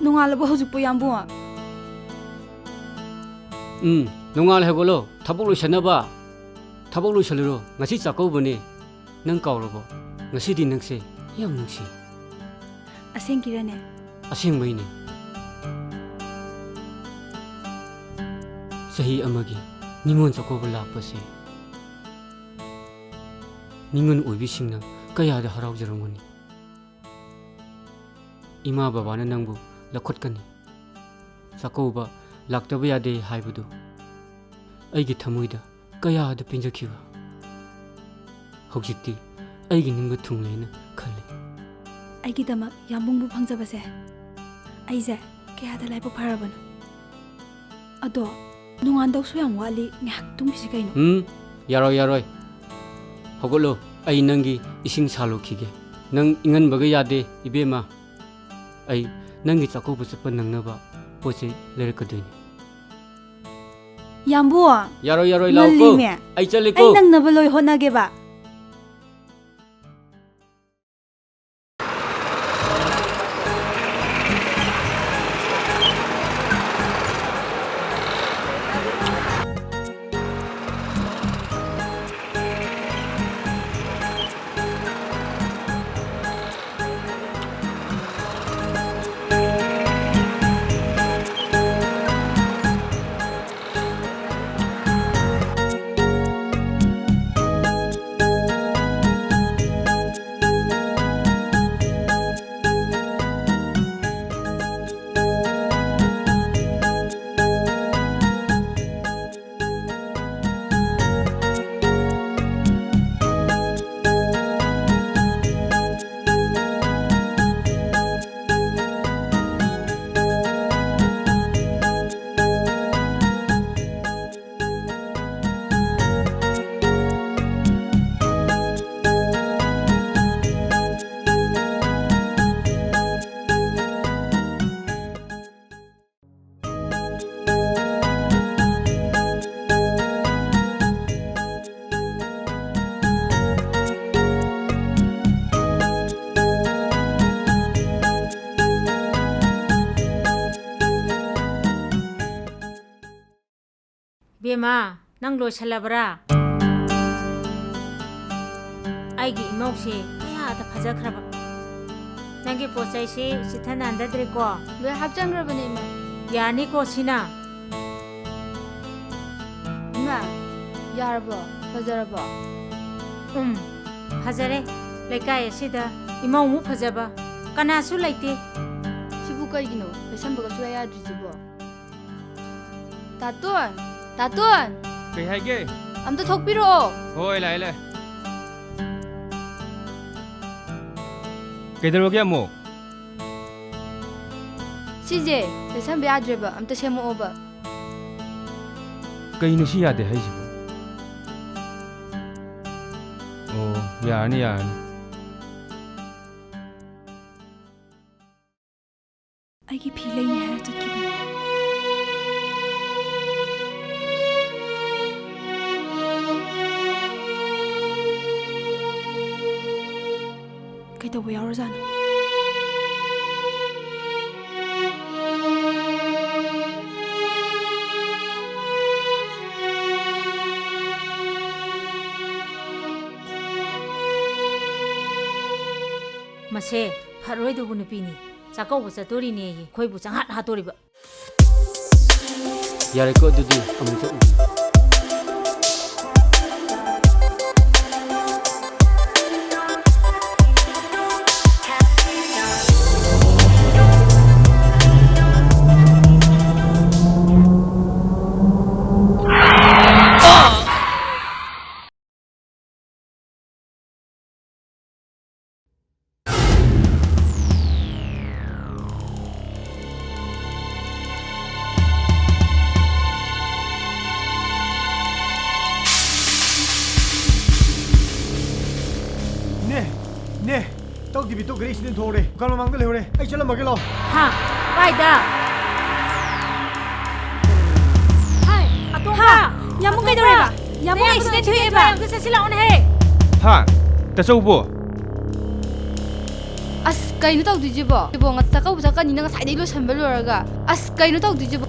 ꯅꯣꯡꯉꯥꯜꯂꯕ ꯍꯧꯖꯤꯛꯄꯨ, ꯌꯥꯝꯕꯨꯡ? ꯎꯝ, ꯅꯣꯡꯉꯥꯜꯂꯦ, ꯍꯧꯒꯠꯂꯣ꯫ ꯊꯕꯛ ꯂꯣꯏꯁꯟꯅꯕ꯫ ꯊꯕꯛ ꯂꯣꯏꯁꯜꯂꯨꯔꯣ꯫ ꯉꯁꯤ ꯆꯥꯛꯀꯧꯕꯅꯦ꯫ ꯅꯪ ꯀꯥꯎꯔꯕꯣ? ꯉꯁꯤꯗꯤ ꯅꯪꯁꯦ ꯌꯥꯝ ꯅꯨꯡꯁꯤ꯫ ꯑꯁꯦꯡꯀꯤꯔꯅꯦ? ꯑꯁꯦꯡꯕꯩꯅꯦ꯫ ꯆꯍꯤ ꯑꯃꯒꯤ ꯅꯤꯉꯣꯜ ꯆꯥꯛꯀꯧꯕ ꯂꯥꯛꯄꯁꯦ ꯅꯤꯉꯣꯜ ꯑꯣꯏꯕꯤꯁꯤꯡꯅ ꯀꯌꯥꯗ ꯍꯔꯥꯎꯖꯔꯝꯒꯅꯤ꯫ ꯏꯃꯥ ꯕꯕꯥꯅ ꯅꯪꯕꯨ ꯂꯧꯈꯠꯀꯅꯤ꯫ ꯆꯥꯛꯀꯧꯕ ꯂꯥꯛꯇꯕ ꯌꯥꯗꯦ ꯍꯥꯏꯕꯗꯨ ꯑꯩꯒꯤ ꯊꯃꯣꯏꯗ ꯀꯌꯥꯗ ꯄꯦꯟꯖꯈꯤꯕ꯫ ꯍꯧꯖꯤꯛꯇꯤ ꯑꯩꯒꯤ ꯅꯤꯡꯕ ꯊꯨꯡꯂꯦꯅ ꯈꯜꯂꯤ꯫ ꯑꯩꯒꯤꯗꯃꯛ ꯌꯥꯝꯕꯨꯡꯕꯨ ꯐꯪꯖꯕꯁꯦ ꯑꯩꯁꯦ ꯀꯌꯥꯗ ꯂꯥꯏꯕꯛ ꯐꯔꯕꯅꯣ꯫ ꯑꯗꯣ ꯅꯣꯡꯉꯥꯟꯗꯧꯁꯨ ꯌꯥꯝ ꯋꯥꯠꯂꯤ, ꯉꯥꯏꯍꯥꯛ ꯇꯨꯝꯈꯤꯁꯤ ꯀꯩꯅꯣ꯫ ꯎꯝ, ꯌꯥꯔꯣꯏ, ꯌꯥꯔꯣꯏ꯫ ꯍꯧꯒꯠꯂꯣ, ꯑꯩ ꯅꯪꯒꯤ ꯏꯁꯤꯡ ꯁꯥꯜꯂꯨꯈꯤꯒꯦ꯫ ꯅꯪ ꯏꯪꯍꯟꯕꯒ ꯌꯥꯗꯦ, ꯏꯕꯦꯝꯃ꯫ ꯑꯩ ꯅꯪꯒꯤ ꯆꯥꯛꯀꯧꯕ ꯆꯠꯄ ꯅꯪꯅꯕ ꯄꯣꯠ ꯆꯩ ꯂꯩꯔꯛꯀꯗꯣꯏꯅꯤ꯫ ꯌꯥꯝꯕꯨ! ꯌꯥꯔꯣꯏ, ꯌꯥꯔꯣꯏ, ꯂꯥꯛꯑꯣꯀꯣ꯫ ꯉꯜꯂꯤꯃꯦ꯫ ꯑꯩ ꯆꯠꯂꯦꯀꯣ꯫ ꯑꯩ ꯅꯪꯅꯕ ꯂꯣꯏ ꯍꯣꯠꯅꯒꯦꯕ꯫ ꯏꯃꯥ, ꯅꯪ ꯂꯣꯏꯁꯜꯂꯕ꯭ꯔꯥ? ꯑꯩꯒꯤ ꯏꯃꯧꯁꯦ ꯀꯌꯥꯗ ꯐꯖꯈ꯭ꯔꯕ꯫ ꯅꯪꯒꯤ ꯄꯣꯠ ꯆꯩꯁꯤ ꯆꯤꯠꯊ ꯅꯥꯟꯗꯗ꯭ꯔꯦꯀꯣ? ꯂꯣꯏ ꯍꯥꯞꯆꯟꯈ꯭ꯔꯕꯅꯦ, ꯏꯃꯥ꯫ ꯌꯥꯅꯤꯀꯣ ꯁꯤꯅ? ꯏꯃꯥ, ꯌꯥꯔꯕꯣ? ꯐꯖꯔꯕꯣ? ꯎꯝ, ꯐꯖꯔꯦ꯫ ꯂꯩꯀꯥꯏ ꯑꯁꯤꯗ ꯏꯃꯧꯃꯨꯛ ꯐꯖꯕ ꯀꯅꯥꯁꯨ ꯂꯩꯇꯦ꯫ ꯁꯤꯕꯨ ꯀꯩꯒꯤꯅꯣ? ꯂꯩꯁꯟꯕꯒ ꯁꯨꯡꯌꯥ ꯌꯥꯗ꯭ꯔꯤꯁꯤꯕꯣ? ꯇꯥꯇꯣꯟ! ꯇꯥꯇꯣꯟ! ꯀꯩ ꯍꯥꯏꯒꯦ? ꯑꯝꯇ ꯊꯣꯛꯄꯤꯔꯛꯑꯣ꯫ ꯍꯣꯏ, ꯂꯥꯛꯑꯦ, ꯂꯥꯛꯑꯦ꯫ ꯀꯩꯗꯧꯔꯒꯦ ꯑꯃꯨꯛ? ꯁꯤꯁꯦ ꯂꯩꯁꯟꯕ ꯌꯥꯗ꯭ꯔꯦꯕ, ꯑꯝꯇ ꯁꯦꯝꯃꯛꯑꯣꯕ꯫ ꯀꯩꯅꯣ ꯁꯤ ꯌꯥꯗꯦ ꯍꯥꯏꯁꯤꯕꯣ? ꯑꯣ, ꯌꯥꯔꯅꯤ, ꯌꯥꯔꯅꯤ꯫ ꯑꯩꯒꯤ ꯐꯤ ꯂꯩꯅꯤ ꯍꯥꯏꯔ ꯆꯠꯈꯤꯕꯅꯤ꯫ ꯀꯩꯗꯧꯕ ꯌꯥꯎꯔꯖꯥꯠꯅꯣ? ꯃꯁꯦ ꯐꯔꯣꯏꯗꯧꯕ ꯅꯨꯄꯤꯅꯤ꯫ ꯆꯥꯛꯀꯧꯕ ꯆꯠꯇꯣꯔꯤꯅꯦꯌꯦ, ꯑꯩꯈꯣꯏꯕꯨ ꯆꯪꯍꯥꯠ ꯍꯥꯠꯇꯣꯔꯤꯕ꯫ ꯌꯥꯔꯦꯀꯣ, ꯑꯗꯨꯗꯤ ꯑꯃꯨꯛꯇ ꯎꯕꯤꯌꯨ꯫ ꯅꯦ, ꯅꯦ, ꯇꯧ ꯗꯤꯕꯤꯠꯇꯣ ꯒꯥꯔꯤ ꯑꯦꯛꯁꯤꯗꯦꯟ ꯊꯣꯛꯍꯧꯔꯦ꯫ ꯗꯨꯀꯥꯟ ꯃꯃꯥꯡꯗ ꯂꯩꯍꯧꯔꯦ꯫ ꯑꯩ ꯆꯠꯂꯝꯃꯒꯦ ꯂꯥꯎ꯫ ꯍꯥ? ꯀꯥꯏꯗ? ꯍꯥꯏ, ꯑꯇꯣꯝꯕ! ꯍꯥ? ꯌꯥꯝꯕꯨꯡ ꯑꯇꯣꯝꯕ! ꯀꯩꯗꯧꯔꯦꯕ? ꯌꯥꯝꯕꯨꯡ ꯅꯌꯥꯝꯕꯗꯣ ꯑꯦꯛꯁꯤꯗꯦꯟ ꯊꯣꯛꯑꯦꯕ꯫ ꯑꯝꯇ ꯆꯠꯁꯤ ꯂꯥꯛꯑꯣꯅꯦꯍꯦ꯫ ꯍꯥ? ꯇꯥꯆꯧꯕꯨ? ꯑꯁ, ꯀꯩꯅꯣ ꯇꯧꯗꯣꯏꯁꯤꯕꯣ? ꯏꯕꯣ, ꯉ-, ꯆꯥꯛꯀꯧꯕ ꯆꯠꯀꯅꯤꯅ ꯉꯁꯥꯏꯗꯩ ꯂꯣꯏꯁꯟꯕ ꯂꯣꯏꯔꯒ꯫ ꯑꯁ, ꯀꯩꯅꯣ ꯇꯧꯗꯣꯏꯁꯤꯕꯣ?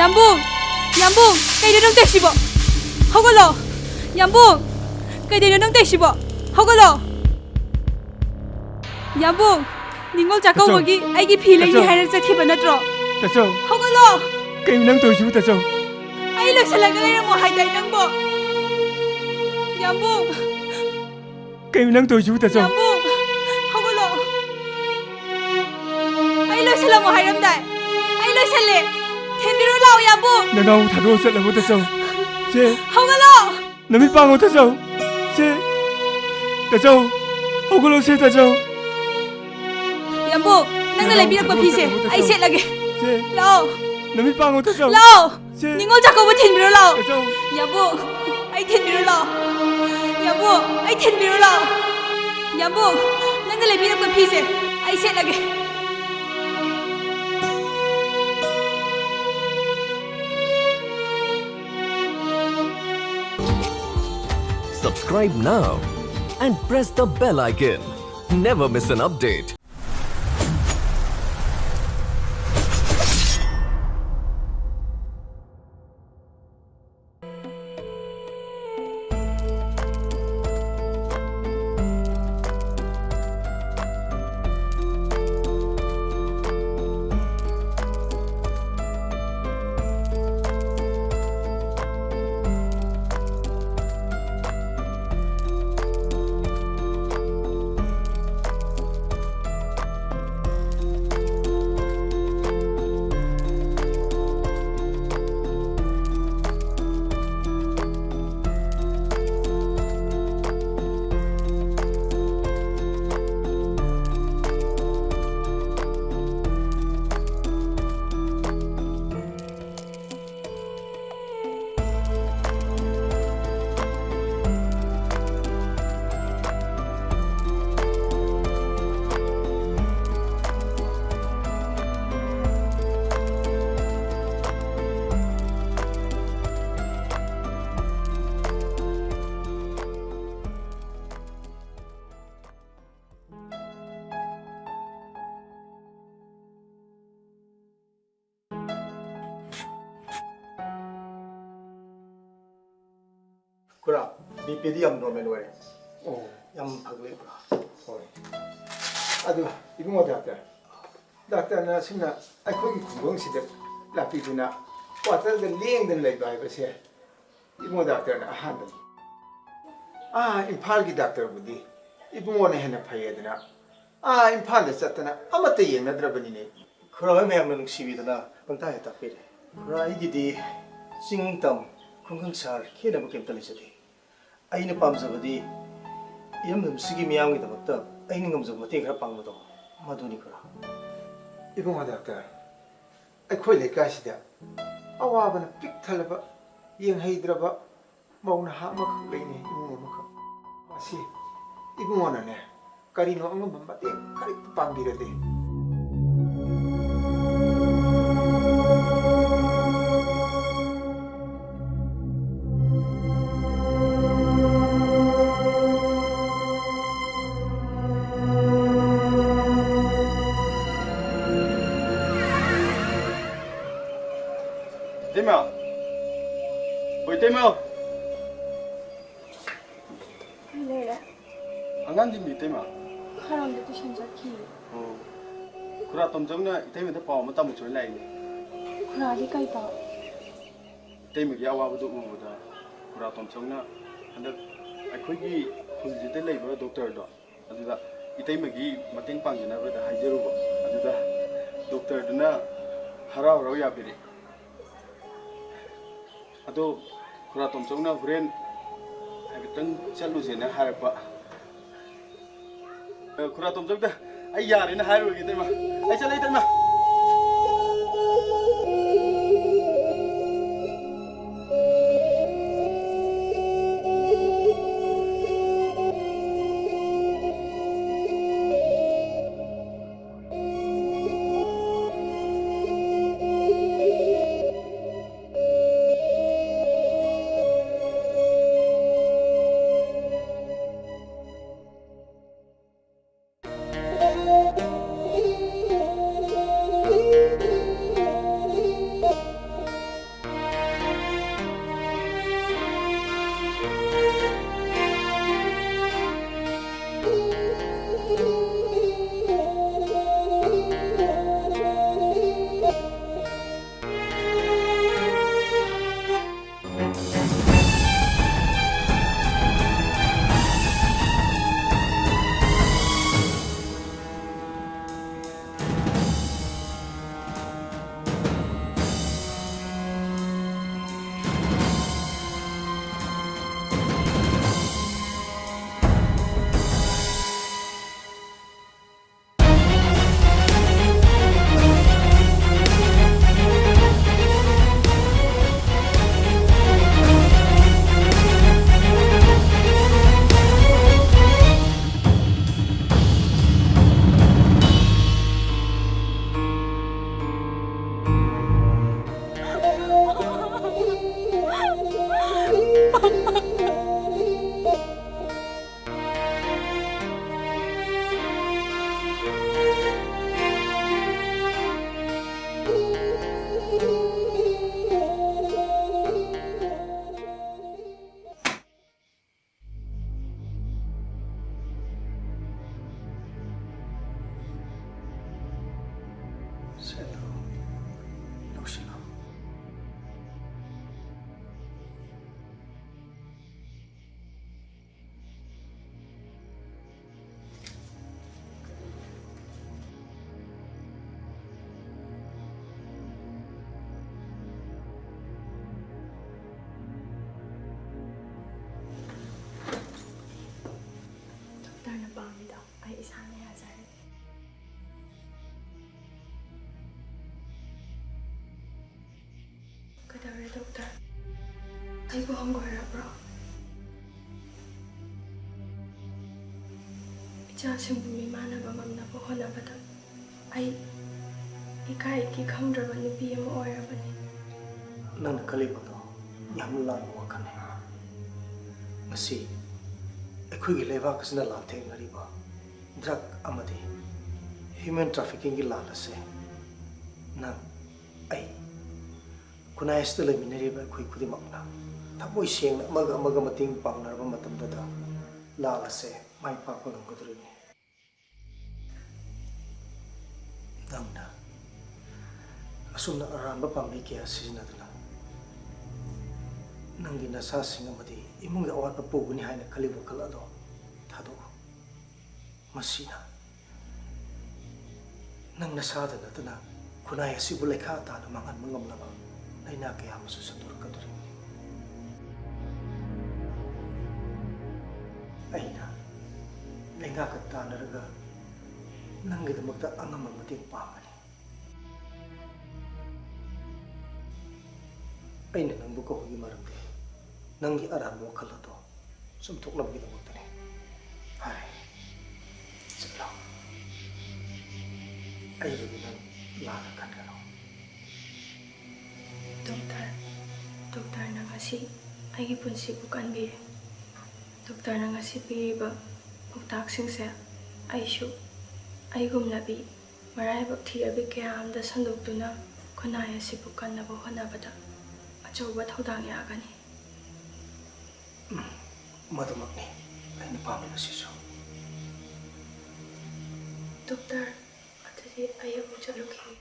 ꯌꯥꯝꯕꯨꯡ! ꯌꯥꯝꯕꯨꯡ! ꯀꯩꯅꯣ ꯅꯪ ꯇꯧꯏꯁꯤꯕꯣ? ꯍꯧꯒꯠꯂꯣ! ꯌꯥꯝꯕꯨꯡ! ꯀꯩꯗꯧꯔꯤꯅꯣ ꯅꯪ ꯇꯧꯏꯁꯤꯕꯣ? ꯍꯧꯒꯠꯂꯣ! ꯌꯥꯝꯕꯨꯡ! ꯅꯤꯉꯣꯜ ꯆꯥꯛꯀꯧꯕꯒꯤ ꯑꯩꯒꯤ ꯐꯤ ꯂꯩꯅꯤ ꯇꯥꯆꯧ! ꯍꯥꯏꯔ ꯆꯠꯈꯤꯕ ꯅꯠꯇ꯭ꯔꯣ? ꯇꯥꯆꯧ! ꯍꯧꯒꯠꯂꯣ! ꯀꯩꯅꯣ ꯅꯪ ꯇꯧꯔꯤꯁꯤꯕꯨ, ꯇꯥꯆꯧ? ꯑꯩ ꯂꯣꯏꯁꯤꯜꯂꯒ ꯂꯩꯔꯝꯃꯣ ꯍꯥꯏꯗꯥꯏ ꯅꯪꯕꯣ? ꯌꯥꯝꯕꯨꯡ! ꯀꯩꯅꯣ ꯅꯪ ꯇꯧꯔꯤꯁꯤꯕꯨ, ꯇꯥꯆꯧ? ꯌꯥꯝꯕꯨꯡ! ꯍꯧꯒꯠꯂꯣ! ꯑꯩ ꯂꯣꯏꯁꯤꯜꯂꯝꯃꯣ ꯍꯥꯏꯔꯝꯗꯥꯏ? ꯑꯩ ꯂꯣꯏꯁꯤꯜꯂꯦ! ꯊꯤꯟꯕꯤꯔꯣ ꯂꯥꯛꯑꯣ, ꯌꯥꯝꯕꯨꯡ! ꯅꯅꯥꯎ ꯊꯥꯗꯣꯛꯑ ꯆꯠꯂꯕꯣ, ꯇꯥꯆꯧ? ꯁꯦ! ꯍꯧꯒꯠꯂꯣ! ꯅꯃꯤꯠ ꯄꯥꯡꯉꯣ, ꯇꯥꯆꯧ! ꯁꯦ! ꯇꯥꯆꯧ! ꯍꯧꯒꯠꯂꯣ, ꯁꯦ, ꯇꯥꯆꯧ! ꯌꯥꯝꯕꯨꯡ, ꯅꯪꯅ ꯅꯅꯥꯎ ꯂꯩꯕꯤꯔꯛꯄ ꯊꯥꯗꯣꯛꯑ ꯐꯤꯁꯦ ꯆꯠꯂꯕꯣ, ꯑꯩ ꯇꯥꯆꯧ? ꯁꯦꯠꯂꯒꯦ꯫ ꯁꯦ! ꯂꯥꯛꯑꯣ! ꯅꯃꯤꯠ ꯄꯥꯡꯉꯣ, ꯇꯥꯆꯧ! ꯂꯥꯛꯑꯣ! ꯁꯦ! ꯅꯤꯉꯣꯜ ꯆꯥꯛꯀꯧꯕ ꯊꯤꯟꯕꯤꯔꯣ ꯂꯥꯛꯑꯣ! ꯇꯥꯆꯧ! ꯌꯥꯝꯕꯨꯡ, ꯑꯩ ꯊꯤꯟꯕꯤꯔꯣ ꯂꯥꯛꯑꯣ! ꯌꯥꯝꯕꯨꯡ, ꯑꯩ ꯊꯤꯟꯕꯤꯔꯣ ꯂꯥꯛꯑꯣ! ꯌꯥꯝꯕꯨꯡ, ꯅꯪꯅ ꯂꯩꯕꯤꯔꯛꯄ ꯐꯤꯁꯦ ꯑꯩ ꯁꯦꯠꯂꯒꯦ꯫ Subscribe now and press the bell icon. Never miss an update. B ꯄꯤꯗꯤ ꯌꯥꯝ ꯅꯣꯔꯃꯦꯜ ꯑꯣꯏꯔꯦ꯫ ꯑꯣ꯫ ꯌꯥꯝ ꯐꯒꯠꯂꯦ ꯄꯨꯔꯥ꯫ ꯍꯣꯏ꯫ ꯑꯗꯨ ꯏꯕꯨꯡꯉꯣ ꯗꯥꯛꯇꯔ, ꯗꯥꯛꯇꯔꯅ ꯑꯁꯨꯝꯅ ꯑꯩꯈꯣꯏꯒꯤ ꯈꯨꯡꯒꯪꯁꯤꯗ ꯂꯥꯛꯄꯤꯗꯨꯅ ꯀ꯭ꯋꯥꯇꯔꯗ ꯂꯦꯡꯗꯅ ꯂꯩꯕ ꯍꯥꯏꯕꯁꯦ ꯏꯕꯨꯡꯉꯣ ꯗꯥꯛꯇꯔꯅ ꯑꯍꯥꯟꯕꯅꯤ꯫ ꯑꯥ ꯏꯝꯐꯥꯜꯒꯤ ꯗꯥꯛꯇꯔꯕꯨꯗꯤ ꯏꯕꯨꯡꯉꯣꯅ ꯍꯦꯟꯅ ꯐꯩꯌꯦꯗꯅ ꯑꯥ ꯏꯝꯐꯥꯜꯗ ꯆꯠꯇꯅ ꯑꯃꯠꯇ ꯌꯦꯡꯅꯗ꯭ꯔꯕꯅꯤꯅꯦ꯫ ꯈꯨꯔꯥ ꯍꯣꯏ ꯃꯌꯥꯝꯅ ꯅꯨꯡꯁꯤꯕꯤꯗꯅ ꯄꯪꯇꯥꯛ ꯍꯦꯛ ꯇꯥꯛꯄꯤꯔꯦ꯫ ꯈꯨꯔꯥ ꯑꯩꯒꯤꯗꯤ ꯆꯤꯡ ꯇꯝ ꯈꯨꯡꯒꯪ ꯁꯍꯔ ꯈꯦꯠꯅꯕ ꯀꯩꯝꯇ ꯂꯩꯖꯗꯦ꯫ ꯑꯩꯅ ꯄꯥꯝꯖꯕꯗꯤ ꯏꯔꯝꯗꯝꯁꯤꯒꯤ ꯃꯤꯌꯥꯝꯒꯤꯗꯃꯛꯇ ꯑꯩꯅ ꯉꯝꯖꯕ ꯃꯇꯦꯡ ꯈꯔ ꯄꯥꯡꯕꯗꯣ ꯃꯗꯨꯅꯤ ꯈꯨꯔꯥ꯫ ꯏꯕꯨꯡꯉꯣ ꯗꯥꯛꯇꯔ, ꯑꯩꯈꯣꯏ ꯂꯩꯀꯥꯏꯁꯤꯗ ꯑꯋꯥꯕꯅ ꯄꯤꯛ ꯊꯜꯂꯕ ꯌꯦꯡꯍꯩꯗ꯭ꯔꯕ ꯃꯧ ꯅꯍꯥ ꯑꯃꯈꯛ ꯂꯩꯅꯦ, ꯏꯃꯨꯡ ꯑꯃꯈꯛ꯫ ꯃꯁꯤ ꯏꯕꯨꯡꯉꯣꯅꯅꯦ ꯀꯔꯤꯅꯣ ꯑꯉꯝꯕ ꯃꯇꯦꯡ ꯈꯔ ꯄꯥꯡꯕꯤꯔꯗꯤ꯫ ꯏꯇꯩꯃ! ꯍꯣꯏ, ꯏꯇꯩꯃ! ꯀꯩ ꯂꯩꯔꯦ? ꯑꯉꯥꯡꯗꯤ ꯃꯤ ꯏꯇꯩꯃ? ꯈꯔꯝꯗ ꯇꯨꯏꯁꯟ ꯆꯠꯈꯤ꯫ ꯑꯣ, ꯈꯨꯔꯥ ꯇꯣꯝꯆꯧꯅ ꯏꯇꯩꯃꯗ ꯄꯥꯎ ꯑꯃ ꯇꯝꯃꯨ ꯆꯣꯏ ꯂꯥꯛꯏꯅꯦ꯫ ꯈꯨꯔꯥꯒꯤ ꯀꯩ ꯄꯥꯎ? ꯏꯇꯩꯃꯒꯤ ꯑꯋꯥꯕꯗꯨ ꯎꯕꯗ ꯈꯨꯔꯥ ꯇꯣꯝꯆꯧꯅ ꯍꯟꯗꯛ ꯑꯩꯈꯣꯏꯒꯤ ꯈꯨꯜꯁꯤꯗ ꯂꯩꯕ ꯗꯣꯛꯇꯔꯗꯣ, ꯑꯗꯨꯗ ꯏꯇꯩꯃꯒꯤ ꯃꯇꯦꯡ ꯄꯥꯡꯖꯅꯕꯗ ꯍꯥꯏꯖꯔꯨꯕ꯫ ꯑꯗꯨꯗ ꯗꯣꯛꯇꯔꯗꯨꯅ ꯍꯔꯥꯎ ꯍꯔꯥꯎ ꯌꯥꯕꯤꯔꯛꯑꯦ꯫ ꯑꯗꯣ ꯈꯨꯔꯥ ꯇꯣꯝꯆꯧꯅ ꯍꯣꯔꯦꯟ ꯍꯥꯏꯐꯦꯠꯇꯪ ꯆꯠꯂꯨꯁꯦꯅ ꯍꯥꯏꯔꯛꯄ꯫ ꯑ, ꯈꯨꯔꯥ ꯇꯣꯝꯆꯧꯗ ꯑꯩ ꯌꯥꯔꯦꯅ ꯍꯥꯏꯔꯨꯔꯒꯦ, ꯏꯇꯩꯃ꯫ ꯑꯩ ꯆꯠꯂꯦ, ꯏꯇꯩꯃ꯫ ꯑꯩꯕꯨ ꯍꯪꯒꯣꯏꯔꯕ꯭ꯔꯣ? ꯏꯆꯥꯁꯤꯡꯕꯨ ꯃꯤꯃꯥꯟꯅꯕ ꯉꯝꯅꯕ ꯍꯣꯠꯅꯕꯗ ꯑꯩ ꯏꯀꯥꯏ ꯏꯀꯤ ꯈꯪꯗ꯭ꯔꯕ ꯅꯨꯄꯤ ꯑꯃ ꯑꯣꯏꯔꯕꯅꯤ꯫ ꯅꯪꯅ ꯈꯜꯂꯤꯕꯗꯣ ꯌꯥꯝꯅ ꯂꯥꯟꯕ ꯋꯥꯈꯜꯅꯤ꯫ ꯉꯁꯤ ꯑꯩꯈꯣꯏꯒꯤ ꯂꯩꯕꯥꯛ ꯑꯁꯤꯅ ꯂꯥꯟꯊꯦꯡꯅꯔꯤꯕ drug ꯑꯃꯗꯤ human traffickingꯒꯤ ꯂꯥꯟ ꯑꯁꯦ ꯅꯪ, ꯑꯩ, ꯈꯨꯟꯅꯥꯏ ꯑꯁꯤꯗ ꯂꯩꯃꯤꯟꯅꯔꯤꯕ ꯑꯩꯈꯣꯏ ꯈꯨꯗꯤꯡꯃꯛꯅ ꯊꯃꯣꯏ ꯁꯦꯡꯅ ꯑꯃꯒ ꯑꯃꯒ ꯃꯇꯦꯡ ꯄꯥꯡꯅꯔꯕ ꯃꯇꯝꯗꯗ ꯂꯥꯟ ꯑꯁꯦ ꯃꯥꯏ ꯄꯥꯛꯄ ꯉꯝꯒꯗꯧꯔꯤꯕꯅꯤ꯫ ꯅꯪꯅ ꯑꯁꯨꯝꯅ ꯑꯔꯥꯟꯕ ꯄꯥꯝꯕꯩ ꯀꯌꯥ ꯁꯤꯖꯤꯟꯅꯗꯨꯅ ꯅꯪꯒꯤ ꯅꯁꯥꯁꯤꯡ ꯑꯃꯗꯤ ꯏꯃꯨꯡꯒꯤ ꯑꯋꯥꯠꯄ ꯄꯨꯒꯅꯤ ꯍꯥꯏꯅ ꯈꯜꯂꯤꯕ ꯋꯥꯈꯜ ꯑꯗꯣ ꯊꯥꯗꯣꯛꯎ꯫ ꯃꯁꯤꯅ ꯅꯪ ꯅꯁꯥꯗ ꯅꯠꯇꯅ ꯈꯨꯟꯅꯥꯏ ꯑꯁꯤꯕꯨ ꯂꯩꯈꯥ ꯇꯥꯅ ꯃꯥꯡꯍꯟꯕ ꯉꯝꯂꯕ ꯂꯥꯏꯅꯥ ꯀꯌꯥ ꯑꯃꯁꯨ ꯁꯟꯗꯣꯔꯛꯀꯗꯧꯔꯤꯕꯅꯤ꯫ ꯑꯩꯅ ꯂꯩꯉꯥꯛꯀ ꯇꯥꯟꯅꯔꯒ ꯅꯪꯒꯤꯗꯃꯛꯇ ꯑꯉꯝꯕ ꯃꯇꯦꯡ ꯄꯥꯡꯒꯅꯤ꯫ ꯑꯩꯅ ꯅꯪꯕꯨ ꯀꯧꯕꯒꯤ ꯃꯔꯝꯗꯤ ꯅꯪꯒꯤ ꯑꯔꯥꯟꯕ ꯋꯥꯈꯜ ꯑꯗꯣ ꯆꯨꯝꯊꯣꯛꯅꯕꯒꯤꯗꯃꯛꯇꯅꯤ꯫ ꯐꯔꯦ, ꯆꯠꯂꯣ꯫ ꯑꯩꯕꯨꯗꯤ ꯅꯪ ꯂꯥꯟꯅ ꯈꯟꯒꯅꯨ꯫ ꯗꯣꯛꯇꯔ, ꯗꯣꯛꯇꯔꯅ ꯉꯁꯤ ꯑꯩꯒꯤ ꯄꯨꯟꯁꯤꯕꯨ ꯀꯟꯕꯤꯔꯦ꯫ ꯗꯣꯛꯇꯔꯅ ꯉꯁꯤ ꯄꯤꯔꯤꯕ ꯄꯥꯎꯇꯥꯛꯁꯤꯡꯁꯦ ꯑꯩꯁꯨ ꯑꯩꯒꯨꯝꯂꯕꯤ ꯃꯔꯥꯏꯕꯛ ꯊꯤꯔꯕꯤ ꯀꯌꯥ ꯑꯃꯗ ꯁꯟꯗꯣꯛꯇꯨꯅ ꯈꯨꯟꯅꯥꯏ ꯑꯁꯤꯕꯨ ꯀꯟꯅꯕ ꯍꯣꯠꯅꯕꯗ ꯑꯆꯧꯕ ꯊꯧꯗꯥꯡ ꯌꯥꯒꯅꯤ꯫ ꯎꯝ, ꯃꯗꯨꯃꯛꯅꯤ ꯑꯩꯅ ꯄꯥꯝꯂꯤꯕꯁꯤꯁꯨ꯫ ꯗꯣꯛꯇꯔ, ꯑꯗꯨꯗꯤ ꯑꯩ ꯑꯃꯨꯛ ꯆꯠꯂꯨꯈꯤꯒꯦ꯫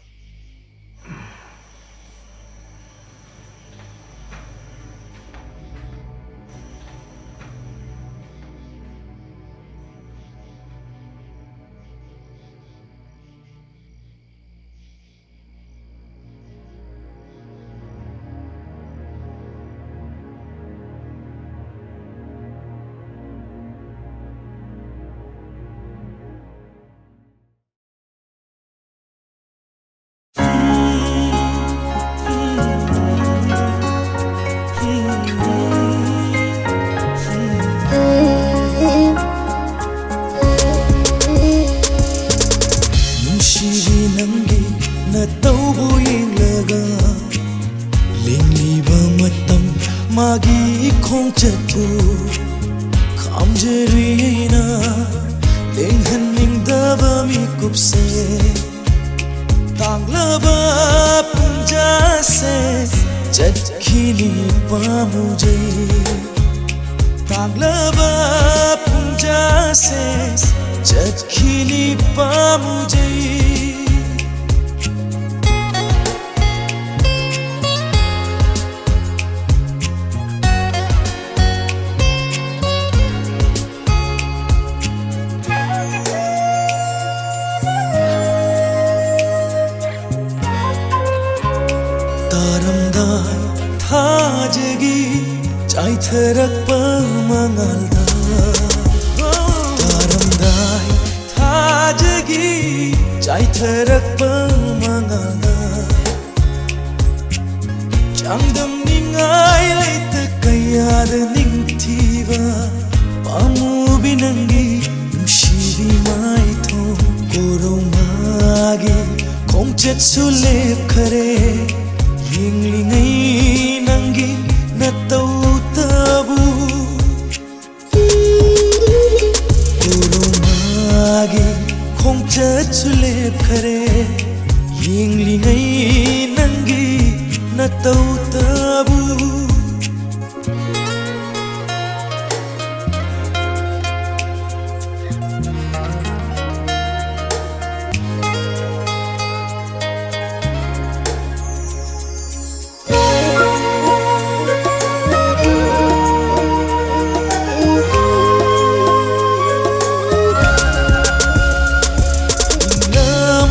ꯈꯣꯡꯆꯠꯄꯨ ꯈꯥꯝꯖꯔꯤꯅ ꯂꯦꯡꯍꯟꯅꯤꯡꯗꯕ ꯃꯤꯀꯨꯞꯁꯦ, ꯇꯥꯡꯂꯕ ꯄꯨꯡꯖꯥꯁꯦ ꯆꯠꯈꯤꯅꯤ ꯄꯥꯝꯃꯨꯖꯩ꯫ ꯇꯥꯡꯂꯕ ꯄꯨꯡꯖꯥꯁꯦ ꯆꯠꯈꯤꯅꯤ ꯄꯥꯝꯃꯨꯖꯩ꯫ ꯇꯥꯔꯝꯗꯥꯏ ꯊꯥꯖꯒꯤ ꯆꯥꯏꯊꯔꯛꯄ ꯃꯉꯥꯜꯗ, ꯇꯥꯔꯝꯗꯥꯏ ꯊꯥꯖꯒꯤ ꯆꯥꯏꯊꯔꯛꯄ ꯃꯉꯥꯜꯗ, ꯆꯥꯡꯗꯝꯅꯤꯡꯉꯥꯏ ꯂꯩꯇ ꯀꯌꯥꯗ ꯅꯤꯡꯊꯤꯕ ꯄꯥꯝꯃꯨꯕꯤ ꯅꯪꯒꯤ ꯅꯨꯡꯁꯤꯕꯤ ꯃꯥꯏꯊꯣꯡ꯫ ꯀꯣꯔꯧꯅꯥꯒꯤ ꯈꯣꯡꯆꯠꯁꯨ ꯂꯦꯞꯈꯔꯦ, ꯌꯦꯡꯂꯤꯉꯩ ꯅꯪꯒꯤ ꯅꯇꯧꯇꯕꯨ꯫ ꯀꯣꯔꯧꯅꯥꯒꯤ ꯈꯣꯡꯆꯠꯁꯨ ꯂꯦꯞꯈꯔꯦ, ꯌꯦꯡꯂꯤꯉꯩ ꯅꯪꯒꯤ ꯅꯇꯧꯇꯕꯨ꯫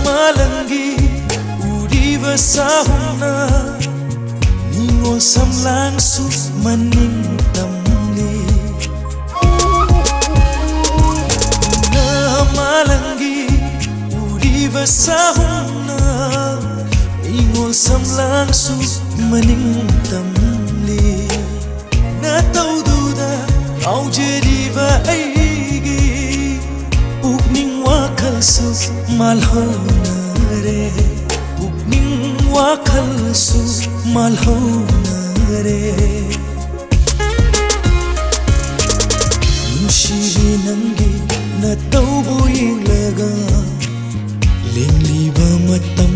ꯃꯥꯂꯪꯒꯤ ꯎꯔꯤꯕ ꯁꯥꯍꯨꯝꯅ ꯅꯤꯉꯣꯜ ꯁꯝꯂꯥꯡꯁꯨ ꯃꯅꯤꯡ ꯇꯝꯂꯤ꯫ ꯃꯥꯂꯪꯒꯤ ꯎꯔꯤꯕ ꯁꯥꯍꯨꯝꯅ ꯅꯤꯉꯣꯜ ꯁꯝꯂꯥꯡꯁꯨ ꯃꯅꯤꯡ ꯇꯝꯂꯤ꯫ ꯅꯇꯧꯗꯨꯗ ꯉꯥꯎꯖꯔꯤꯕ ꯑꯩꯒꯤ ꯄꯨꯛꯅꯤꯡ ꯋꯥꯈꯜꯁꯨ ꯃꯥꯜꯍꯧꯅꯔꯦ, ꯄꯨꯛꯅꯤꯡ ꯋꯥꯈꯜꯁꯨ ꯃꯥꯜꯍꯧꯅꯔꯦ꯫ ꯅꯨꯡꯁꯤꯕꯤ ꯅꯪꯒꯤ ꯅꯇꯧꯕꯨ ꯌꯦꯡꯂꯒ ꯂꯦꯡꯂꯤꯕ ꯃꯇꯝ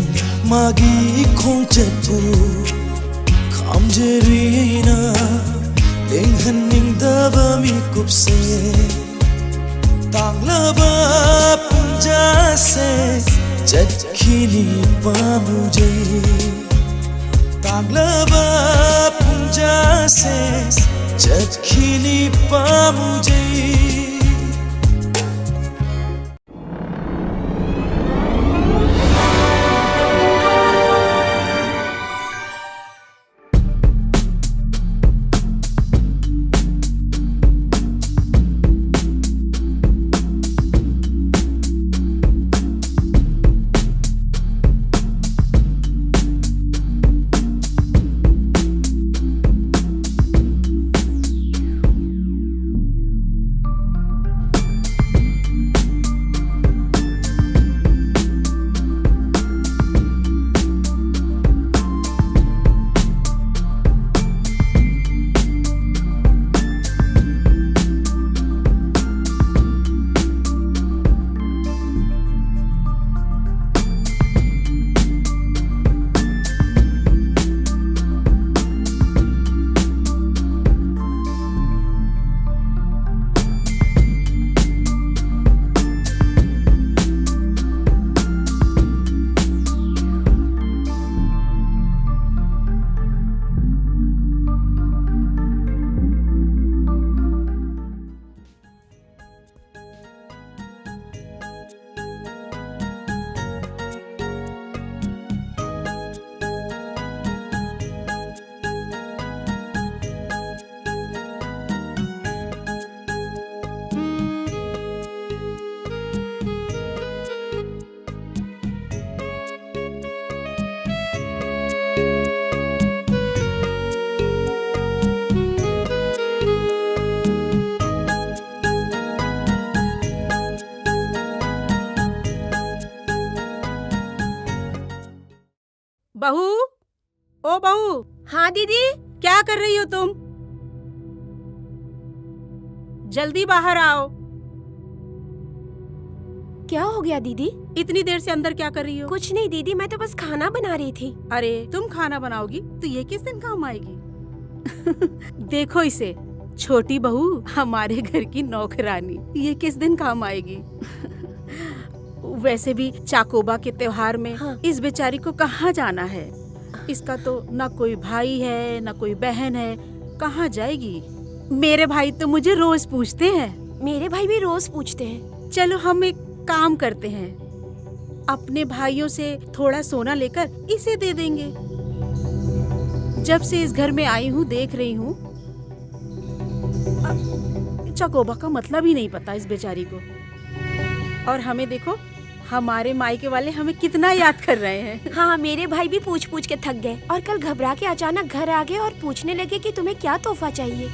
ꯃꯥꯒꯤ ꯈꯣꯡꯆꯠꯄꯨ ꯈꯥꯝꯖꯔꯤ ꯑꯩꯅ ꯂꯦꯡꯍꯟꯅꯤꯡꯗꯕ ꯃꯤꯀꯨꯞꯁꯦ ꯇꯥꯡꯂꯕ ꯄꯨꯡꯖꯥꯁꯦ ꯆꯠꯈꯤꯅꯤ ꯄꯥꯝꯃꯨꯖꯩ ꯇꯥꯡꯂꯕ ꯄꯨꯡꯖꯥꯁꯦ ꯆꯠꯈꯤꯅꯤ ꯄꯥꯝꯃꯨꯖꯩ बहू, ओ बहू। हाँ दीदी। क्या कर रही हो तुम? जल्दी बाहर आओ। क्या हो गया दीदी? इतनी देर से अंदर क्या कर रही हो? कुछ नहीं दीदी, मैं तो बस खाना बना रही थी। अरे, तुम खाना बनाओगी तो ये किस दिन काम आएगी? देखो इसे, छोटी बहू, हमारे घर की नौकरानी, ये किस दिन काम आएगी? वैसे भी चाकोबा के त्योहार में हाँ। इस बेचारी को कहाँ जाना है? इसका तो ना कोई भाई है, ना कोई बहन है, कहाँ जाएगी? मेरे भाई तो मुझे रोज पूछते हैं। मेरे भाई भी रोज पूछते हैं। चलो, हम एक काम करते हैं, अपने भाइयों से थोड़ा सोना लेकर इसे दे देंगे। जब से इस घर में आई हूँ, देख रही हूँ, अ, चकोबा का मतलब ही नहीं पता इस बेचारी को। और हमें देखो, हमारे मायके वाले हमें कितना याद कर रहे हैं। हाँ, मेरे भाई भी पूछ पूछ के थक गए और कल घबरा के अचानक घर आ गए और पूछने लगे कि तुम्हें क्या तोहफा चाहिए।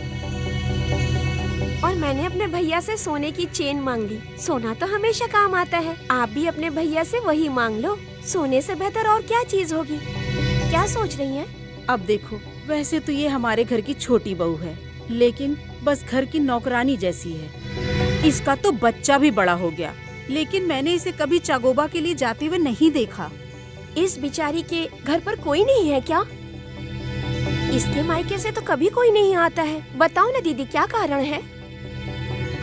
और मैंने अपने भैया से सोने की चेन मांग ली। सोना तो हमेशा काम आता है, आप भी अपने भैया से वही मांग लो। सोने से बेहतर और क्या चीज होगी? क्या सोच रही हैं? अब देखो, वैसे तो ये हमारे घर की छोटी बहू है, लेकिन बस घर की नौकरानी जैसी है। इसका तो बच्चा भी बड़ा हो गया, लेकिन मैंने इसे कभी चाकोबा के लिए जाते हुए नहीं देखा। इस बेचारी के घर पर कोई नहीं है क्या? इसके मायके से तो कभी कोई नहीं आता है। बताओ ना दीदी, क्या कारण है?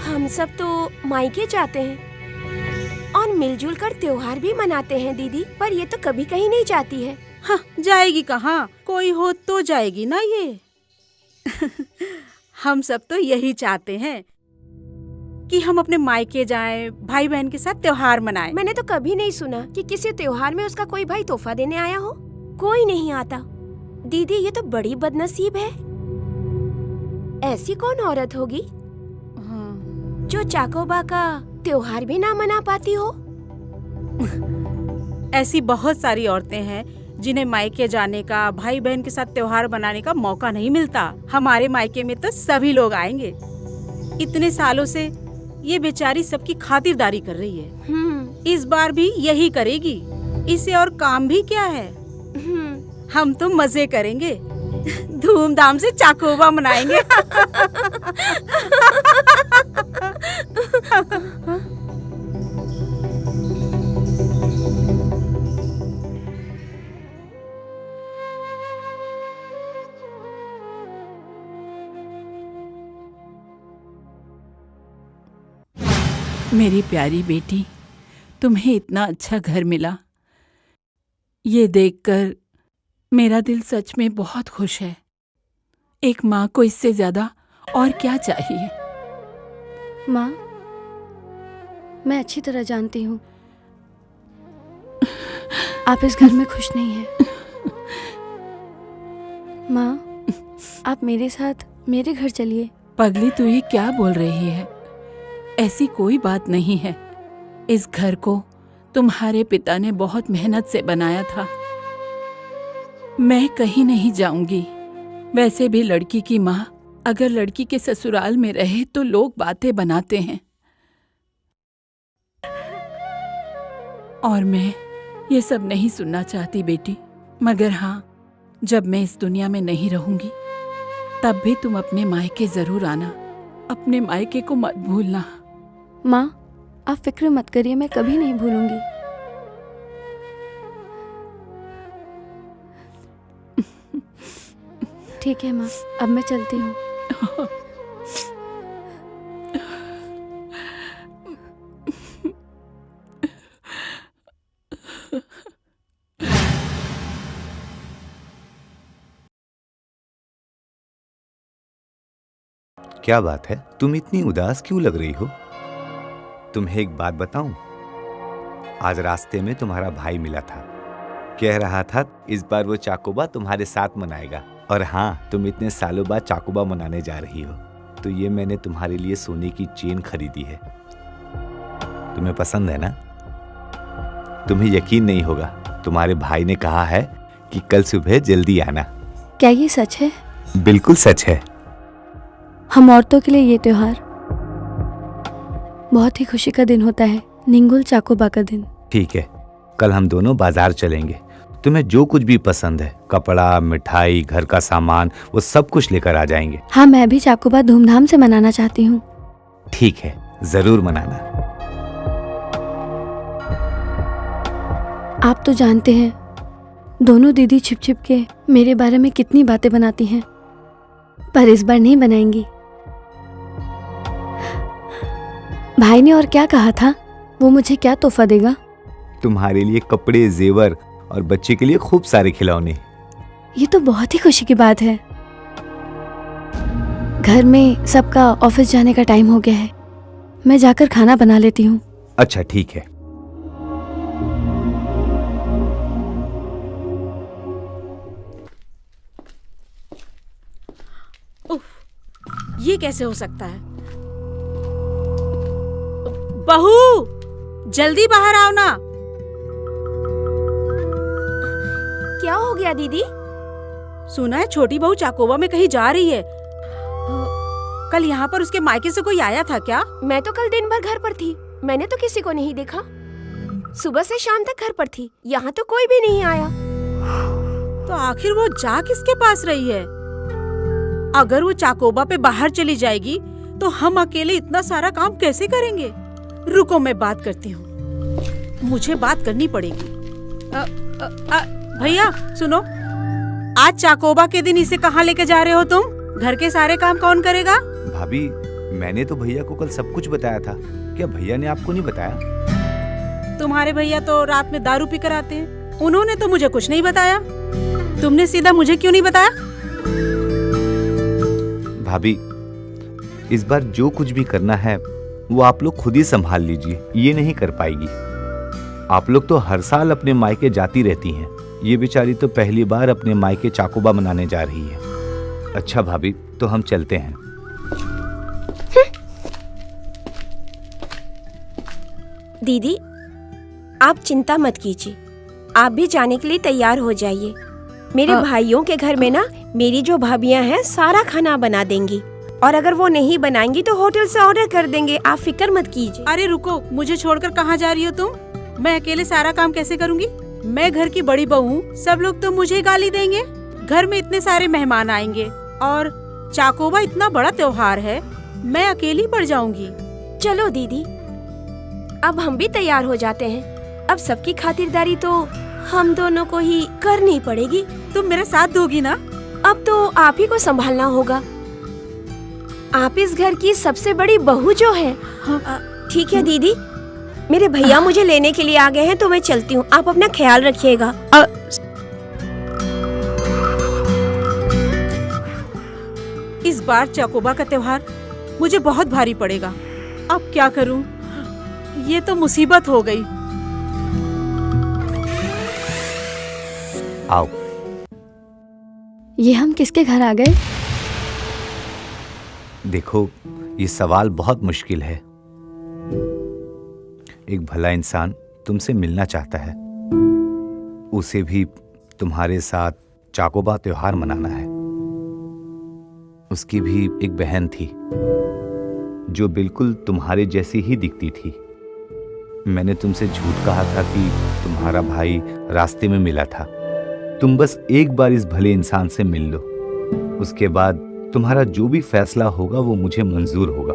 हम सब तो मायके जाते हैं और मिलजुल कर त्योहार भी मनाते हैं दीदी, पर ये तो कभी कहीं नहीं जाती है। हाँ, जाएगी कहाँ? कोई हो तो जाएगी ना ये। हम सब तो यही चाहते हैं कि हम अपने मायके जाएं, भाई बहन के साथ त्योहार मनाएं। मैंने तो कभी नहीं सुना कि किसी त्योहार में उसका कोई भाई तोहफा देने आया हो। कोई नहीं आता। दीदी, ये तो बड़ी बदनसीब है। ऐसी कौन औरत होगी हाँ। जो चाकोबा का त्योहार भी ना मना पाती हो? ऐसी बहुत सारी औरतें हैं जिन्हें मायके जाने का, भाई बहन के साथ त्योहार मनाने का मौका नहीं मिलता। हमारे मायके में तो सभी लोग आएंगे। इतने सालों से ये बेचारी सबकी खातिरदारी कर रही है, हम्म। इस बार भी यही करेगी। इसे और काम भी क्या है? हम्म। हम तो मजे करेंगे। धूमधाम से चाकोबा मनाएंगे। मेरी प्यारी बेटी, तुम्हें इतना अच्छा घर मिला। ये देखकर मेरा दिल सच में बहुत खुश है। एक माँ को इससे ज्यादा और क्या चाहिए? माँ, मैं अच्छी तरह जानती हूँ, आप इस घर में खुश नहीं हैं। माँ, आप मेरे साथ मेरे घर चलिए। पगली, तू ये क्या बोल रही है? ऐसी कोई बात नहीं है। इस घर को तुम्हारे पिता ने बहुत मेहनत से बनाया था। मैं कहीं नहीं जाऊंगी। वैसे भी लड़की की माँ अगर लड़की के ससुराल में रहे तो लोग बातें बनाते हैं। और मैं ये सब नहीं सुनना चाहती बेटी, मगर हाँ, जब मैं इस दुनिया में नहीं रहूंगी, तब भी तुम अपने मायके जरूर आना। अपने मायके को मत भूलना। माँ, आप फिक्र मत करिए, मैं कभी नहीं भूलूंगी। ठीक है माँ, अब मैं चलती हूँ। क्या बात है, तुम इतनी उदास क्यों लग रही हो? तुम्हें एक बात बताऊं? आज रास्ते में तुम्हारा भाई मिला था, कह रहा था इस बार वो चाकोबा तुम्हारे साथ मनाएगा। और हाँ, तुम इतने सालों बाद चाकोबा मनाने जा रही हो, तो ये मैंने तुम्हारे लिए सोने की चेन खरीदी है। तुम्हें पसंद है ना? तुम्हें यकीन नहीं होगा, तुम्हारे भाई ने कहा है कि कल सुबह जल्दी आना। क्या ये सच है? बिल्कुल सच है। हम औरतों के लिए ये त्योहार बहुत ही खुशी का दिन होता है, निंगुल चाकोबा का दिन। ठीक है, कल हम दोनों बाजार चलेंगे। तुम्हें जो कुछ भी पसंद है, कपड़ा, मिठाई, घर का सामान, वो सब कुछ लेकर आ जाएंगे। हाँ, मैं भी चाकोबा धूमधाम से मनाना चाहती हूँ। ठीक है, जरूर मनाना। आप तो जानते हैं, दोनों दीदी छिप छिप के मेरे बारे में कितनी बातें बनाती हैं, पर इस बार नहीं बनाएंगी। भाई ने और क्या कहा था, वो मुझे क्या तोहफा देगा? तुम्हारे लिए कपड़े, जेवर और बच्चे के लिए खूब सारे खिलौने। ये तो बहुत ही खुशी की बात है। घर में सबका ऑफिस जाने का टाइम हो गया है, मैं जाकर खाना बना लेती हूँ। अच्छा, ठीक है। उफ, ये कैसे हो सकता है? बहू, जल्दी बाहर आओ ना। क्या हो गया दीदी? सुना है छोटी बहू चाकोबा में कहीं जा रही है। कल यहाँ पर उसके मायके से कोई आया था क्या? मैं तो कल दिन भर घर पर थी, मैंने तो किसी को नहीं देखा। सुबह से शाम तक घर पर थी, यहाँ तो कोई भी नहीं आया। तो आखिर वो जा किसके पास रही है? अगर वो चाकोबा पे बाहर चली जाएगी तो हम अकेले इतना सारा काम कैसे करेंगे? रुको, मैं बात करती हूँ, मुझे बात करनी पड़ेगी। अ, अ, अ, भैया सुनो, आज चाकोबा के दिन इसे कहाँ लेके जा रहे हो तुम? घर के सारे काम कौन करेगा? भाभी, मैंने तो भैया को कल सब कुछ बताया था। क्या भैया ने आपको नहीं बताया? तुम्हारे भैया तो रात में दारू पीकर आते हैं, उन्होंने तो मुझे कुछ नहीं बताया। तुमने सीधा मुझे क्यों नहीं बताया? भाभी, इस बार जो कुछ भी करना है, वो आप लोग खुद ही संभाल लीजिए, ये नहीं कर पाएगी। आप लोग तो हर साल अपने मायके जाती रहती हैं, ये बेचारी तो पहली बार अपने मायके चाकोबा मनाने जा रही है। अच्छा भाभी, तो हम चलते हैं। दीदी, आप चिंता मत कीजिए, आप भी जाने के लिए तैयार हो जाइए। मेरे हाँ। भाइयों के घर में ना, मेरी जो भाभियां हैं, सारा खाना बना देंगी, और अगर वो नहीं बनाएंगी तो होटल से ऑर्डर कर देंगे। आप फिक्र मत कीजिए। अरे रुको, मुझे छोड़कर कहाँ जा रही हो तुम? मैं अकेले सारा काम कैसे करूंगी? मैं घर की बड़ी बहू हूँ, सब लोग तो मुझे गाली देंगे। घर में इतने सारे मेहमान आएंगे और चाकोबा इतना बड़ा त्योहार है, मैं अकेली पड़ जाऊंगी। चलो दीदी, अब हम भी तैयार हो जाते हैं। अब सबकी खातिरदारी तो हम दोनों को ही करनी पड़ेगी। तुम मेरा साथ दोगी ना? अब तो आप ही को संभालना होगा। आप इस घर की सबसे बड़ी बहू जो है। हाँ। अ, ठीक है दीदी, मेरे भैया मुझे लेने के लिए आ गए हैं, तो मैं चलती हूँ। आप अपना ख्याल रखिएगा। अ, इस बार चाकोबा का त्योहार मुझे बहुत भारी पड़ेगा। अब क्या करूं? ये तो मुसीबत हो गई। आओ। ये हम किसके घर आ गए? देखो, ये सवाल बहुत मुश्किल है। एक भला इंसान तुमसे मिलना चाहता है। उसे भी तुम्हारे साथ चाकोबा त्योहार मनाना है। उसकी भी एक बहन थी जो बिल्कुल तुम्हारे जैसी ही दिखती थी। मैंने तुमसे झूठ कहा था कि तुम्हारा भाई रास्ते में मिला था। तुम बस एक बार इस भले इंसान से मिल लो, उसके बाद तुम्हारा जो भी फैसला होगा वो मुझे मंजूर होगा।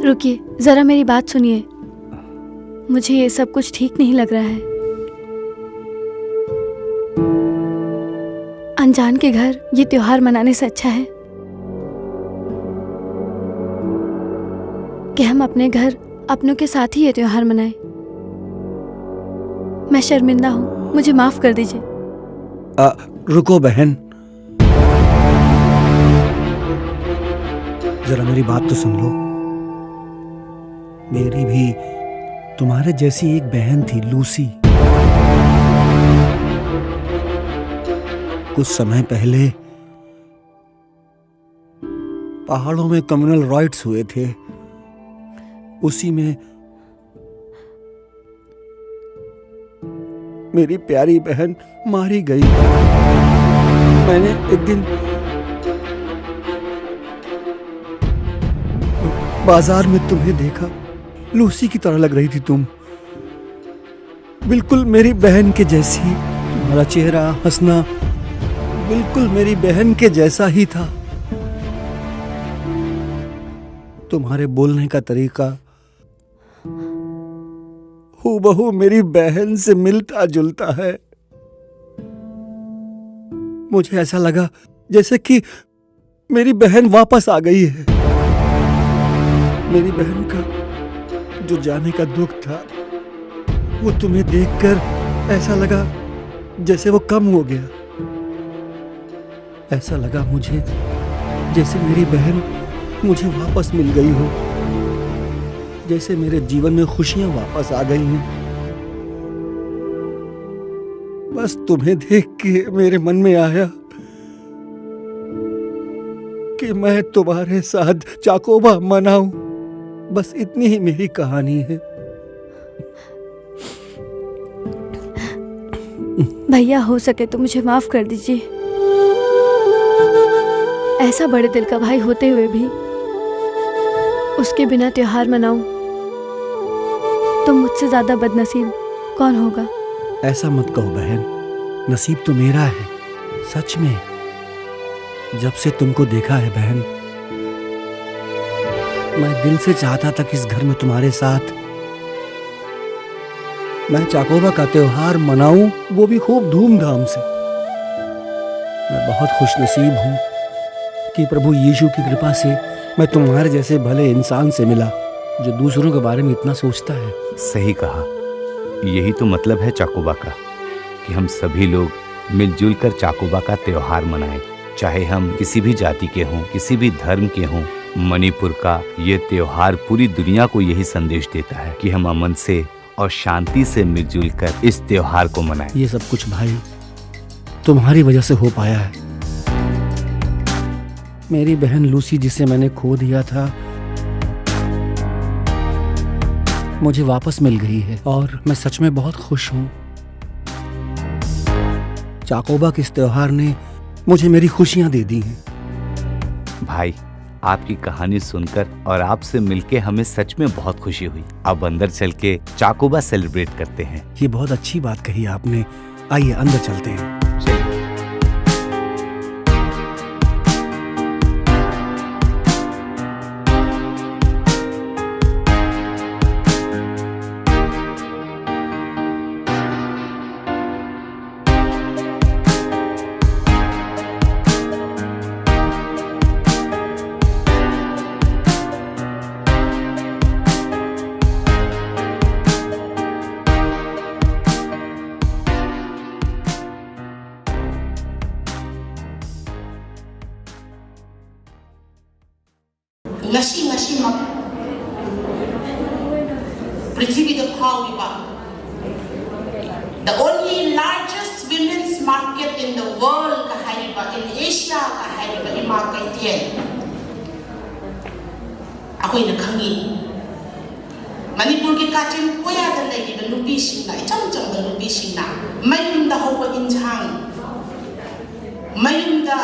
रुकिए, जरा मेरी बात सुनिए। मुझे ये सब कुछ ठीक नहीं लग रहा है। अनजान के घर ये त्योहार मनाने से अच्छा है कि हम अपने घर अपनों के साथ ही ये त्योहार मनाएं। मैं शर्मिंदा हूँ, मुझे माफ कर दीजिए। आ, रुको बहन, जरा मेरी बात तो सुन लो। मेरी भी तुम्हारे जैसी एक बहन थी, लूसी। कुछ समय पहले पहाड़ों में कम्युनल राइट्स हुए थे, उसी में मेरी प्यारी बहन मारी गई। मैंने एक दिन बाजार में तुम्हें देखा। लूसी की तरह लग रही थी तुम। बिल्कुल मेरी बहन के जैसी। तुम्हारा चेहरा, हंसना बिल्कुल मेरी बहन के जैसा ही था। तुम्हारे बोलने का तरीका हूबहू मेरी बहन से मिलता जुलता है। मुझे ऐसा लगा जैसे कि मेरी बहन वापस आ गई है। मेरी बहन का जो जाने का दुख था, वो तुम्हें देखकर ऐसा लगा जैसे वो कम हो गया। ऐसा लगा मुझे जैसे मेरी बहन मुझे वापस मिल गई हो, जैसे मेरे जीवन में खुशियां वापस आ गई हैं। बस तुम्हें देख के मेरे मन में आया कि मैं तुम्हारे साथ चाकोबा मनाऊं। बस इतनी ही मेरी कहानी है। भैया, हो सके तो मुझे माफ कर दीजिए। ऐसा बड़े दिल का भाई होते हुए भी उसके बिना त्योहार मनाऊं, तो मुझसे ज्यादा बदनसीब कौन होगा? ऐसा मत कहो बहन, नसीब तो मेरा है सच में। जब से तुमको देखा है बहन, मैं दिल से चाहता था कि इस घर में तुम्हारे साथ मैं चाकोबा का त्योहार मनाऊं, वो भी खूब धूमधाम से। मैं बहुत खुशनसीब हूं कि प्रभु यीशु की कृपा से मैं तुम्हारे जैसे भले इंसान से मिला, जो दूसरों के बारे में इतना सोचता है। सही कहा। यही तो मतलब है चाकोबा का, कि हम सभी लोग मिलजुल कर चाकोबा का त्योहार मनाएं। चाहे हम किसी भी जाति के हों, किसी भी धर्म के हों, मणिपुर का ये त्योहार पूरी दुनिया को यही संदेश देता है कि हम अमन से और शांति से मिलजुल कर इस त्योहार को मनाएं। ये सब कुछ भाई तुम्हारी वजह से हो पाया है। मेरी बहन लूसी, जिसे मैंने खो दिया था, मुझे वापस मिल गई है और मैं सच में बहुत खुश हूँ। चाकोबा के इस त्योहार ने मुझे मेरी खुशियां दे दी हैं। भाई, आपकी कहानी सुनकर और आपसे मिलके हमें सच में बहुत खुशी हुई। अब अंदर चल के चाकोबा सेलिब्रेट करते हैं। ये बहुत अच्छी बात कही आपने। आइए, अंदर चलते हैं। ꯉꯁꯤ ꯉꯁꯤꯃꯛ ꯄ꯭ꯔꯤꯊꯤꯕꯤꯗ ꯐꯥꯎꯔꯤꯕ the only largest women's market in the world ꯀ ꯍꯥꯏꯔꯤꯕ, in Asia ꯀ ꯍꯥꯏꯔꯤꯕ ꯏꯃꯥ ꯀꯩꯊꯦꯜ ꯑꯩꯈꯣꯏꯅ ꯈꯪꯉꯤ꯫ ꯃꯅꯤꯄꯨꯔꯒꯤ ꯀꯥꯆꯤꯟ ꯀꯣꯌꯥꯗ ꯂꯩꯔꯤꯕ ꯅꯨꯄꯤꯁꯤꯡꯅ, ꯏꯆꯝ ꯆꯝꯕ ꯅꯨꯄꯤꯁꯤꯡꯅ ꯃꯌꯨꯝꯗ ꯍꯧꯕ ꯏꯟꯁꯥꯡ, ꯃꯌꯨꯝꯗ,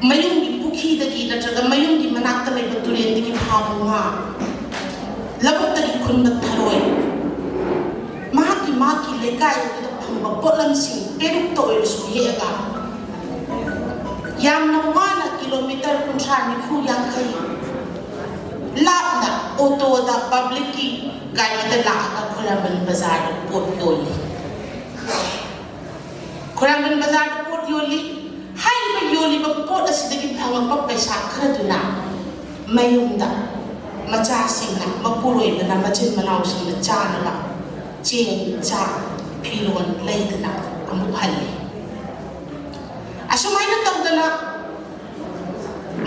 ꯃꯌꯨꯝꯒꯤ ꯄꯨꯈ꯭ꯔꯤꯗꯒꯤ ꯅꯠꯇ꯭ꯔꯒ ꯃꯌꯨꯝꯒꯤ ꯃꯅꯥꯛꯇ ꯂꯩꯕ ꯇꯨꯔꯦꯟꯗꯒꯤ ꯐꯥꯕ ꯉꯥ, ꯂꯧꯕꯨꯛꯇꯒꯤ ꯈꯨꯟꯕ ꯊꯔꯣꯏ, ꯃꯍꯥꯛꯀꯤ, ꯃꯍꯥꯛꯀꯤ ꯂꯩꯀꯥꯏ ꯑꯗꯨꯗ ꯐꯪꯕ ꯄꯣꯠꯂꯝꯁꯤꯡ ꯄꯦꯔꯨꯛꯇ ꯑꯣꯏꯔꯁꯨ ꯍꯦꯛꯑꯒ, ꯌꯥꯝꯅ ꯋꯥꯅ ꯀꯤꯂꯣꯃꯤꯇꯔ ꯀꯨꯟꯊ꯭ꯔꯥ, ꯅꯤꯐꯨ, ꯌꯥꯡꯈꯩ ꯂꯥꯞꯅ ꯑꯣꯇꯣꯗ, ꯄꯕ꯭ꯂꯤꯛꯀꯤ ꯒꯥꯔꯤꯗ ꯂꯥꯛꯑꯒ ꯈꯨꯔꯝꯕꯟ ꯕꯖꯥꯔꯗ ꯄꯣꯠ ꯌꯣꯜꯂꯤ꯫ ꯈꯨꯔꯝꯕꯟ ꯕꯖꯥꯔꯗ ꯄꯣꯠ ꯌꯣꯜꯂꯤ꯫ ꯍꯥꯏꯔꯤꯕ ꯌꯣꯜꯂꯤꯕ ꯄꯣꯠ ꯑꯁꯤꯗꯒꯤ ꯐꯪꯉꯛꯄ ꯄꯩꯁꯥ ꯈꯔꯗꯨꯅ ꯃꯌꯨꯝꯗ ꯃꯆꯥꯁꯤꯡꯅ, ꯃꯄꯨꯔꯣꯏꯕꯅ, ꯃꯆꯤꯟ ꯃꯅꯥꯎꯁꯤꯡꯅ ꯆꯥꯅꯕ ꯆꯦꯡ, ꯆꯥꯛ, ꯐꯤꯔꯣꯜ ꯂꯩꯗꯅ ꯑꯃꯨꯛ ꯍꯜꯂꯤ꯫ ꯑꯁꯨꯃꯥꯏꯅ ꯇꯧꯗꯅ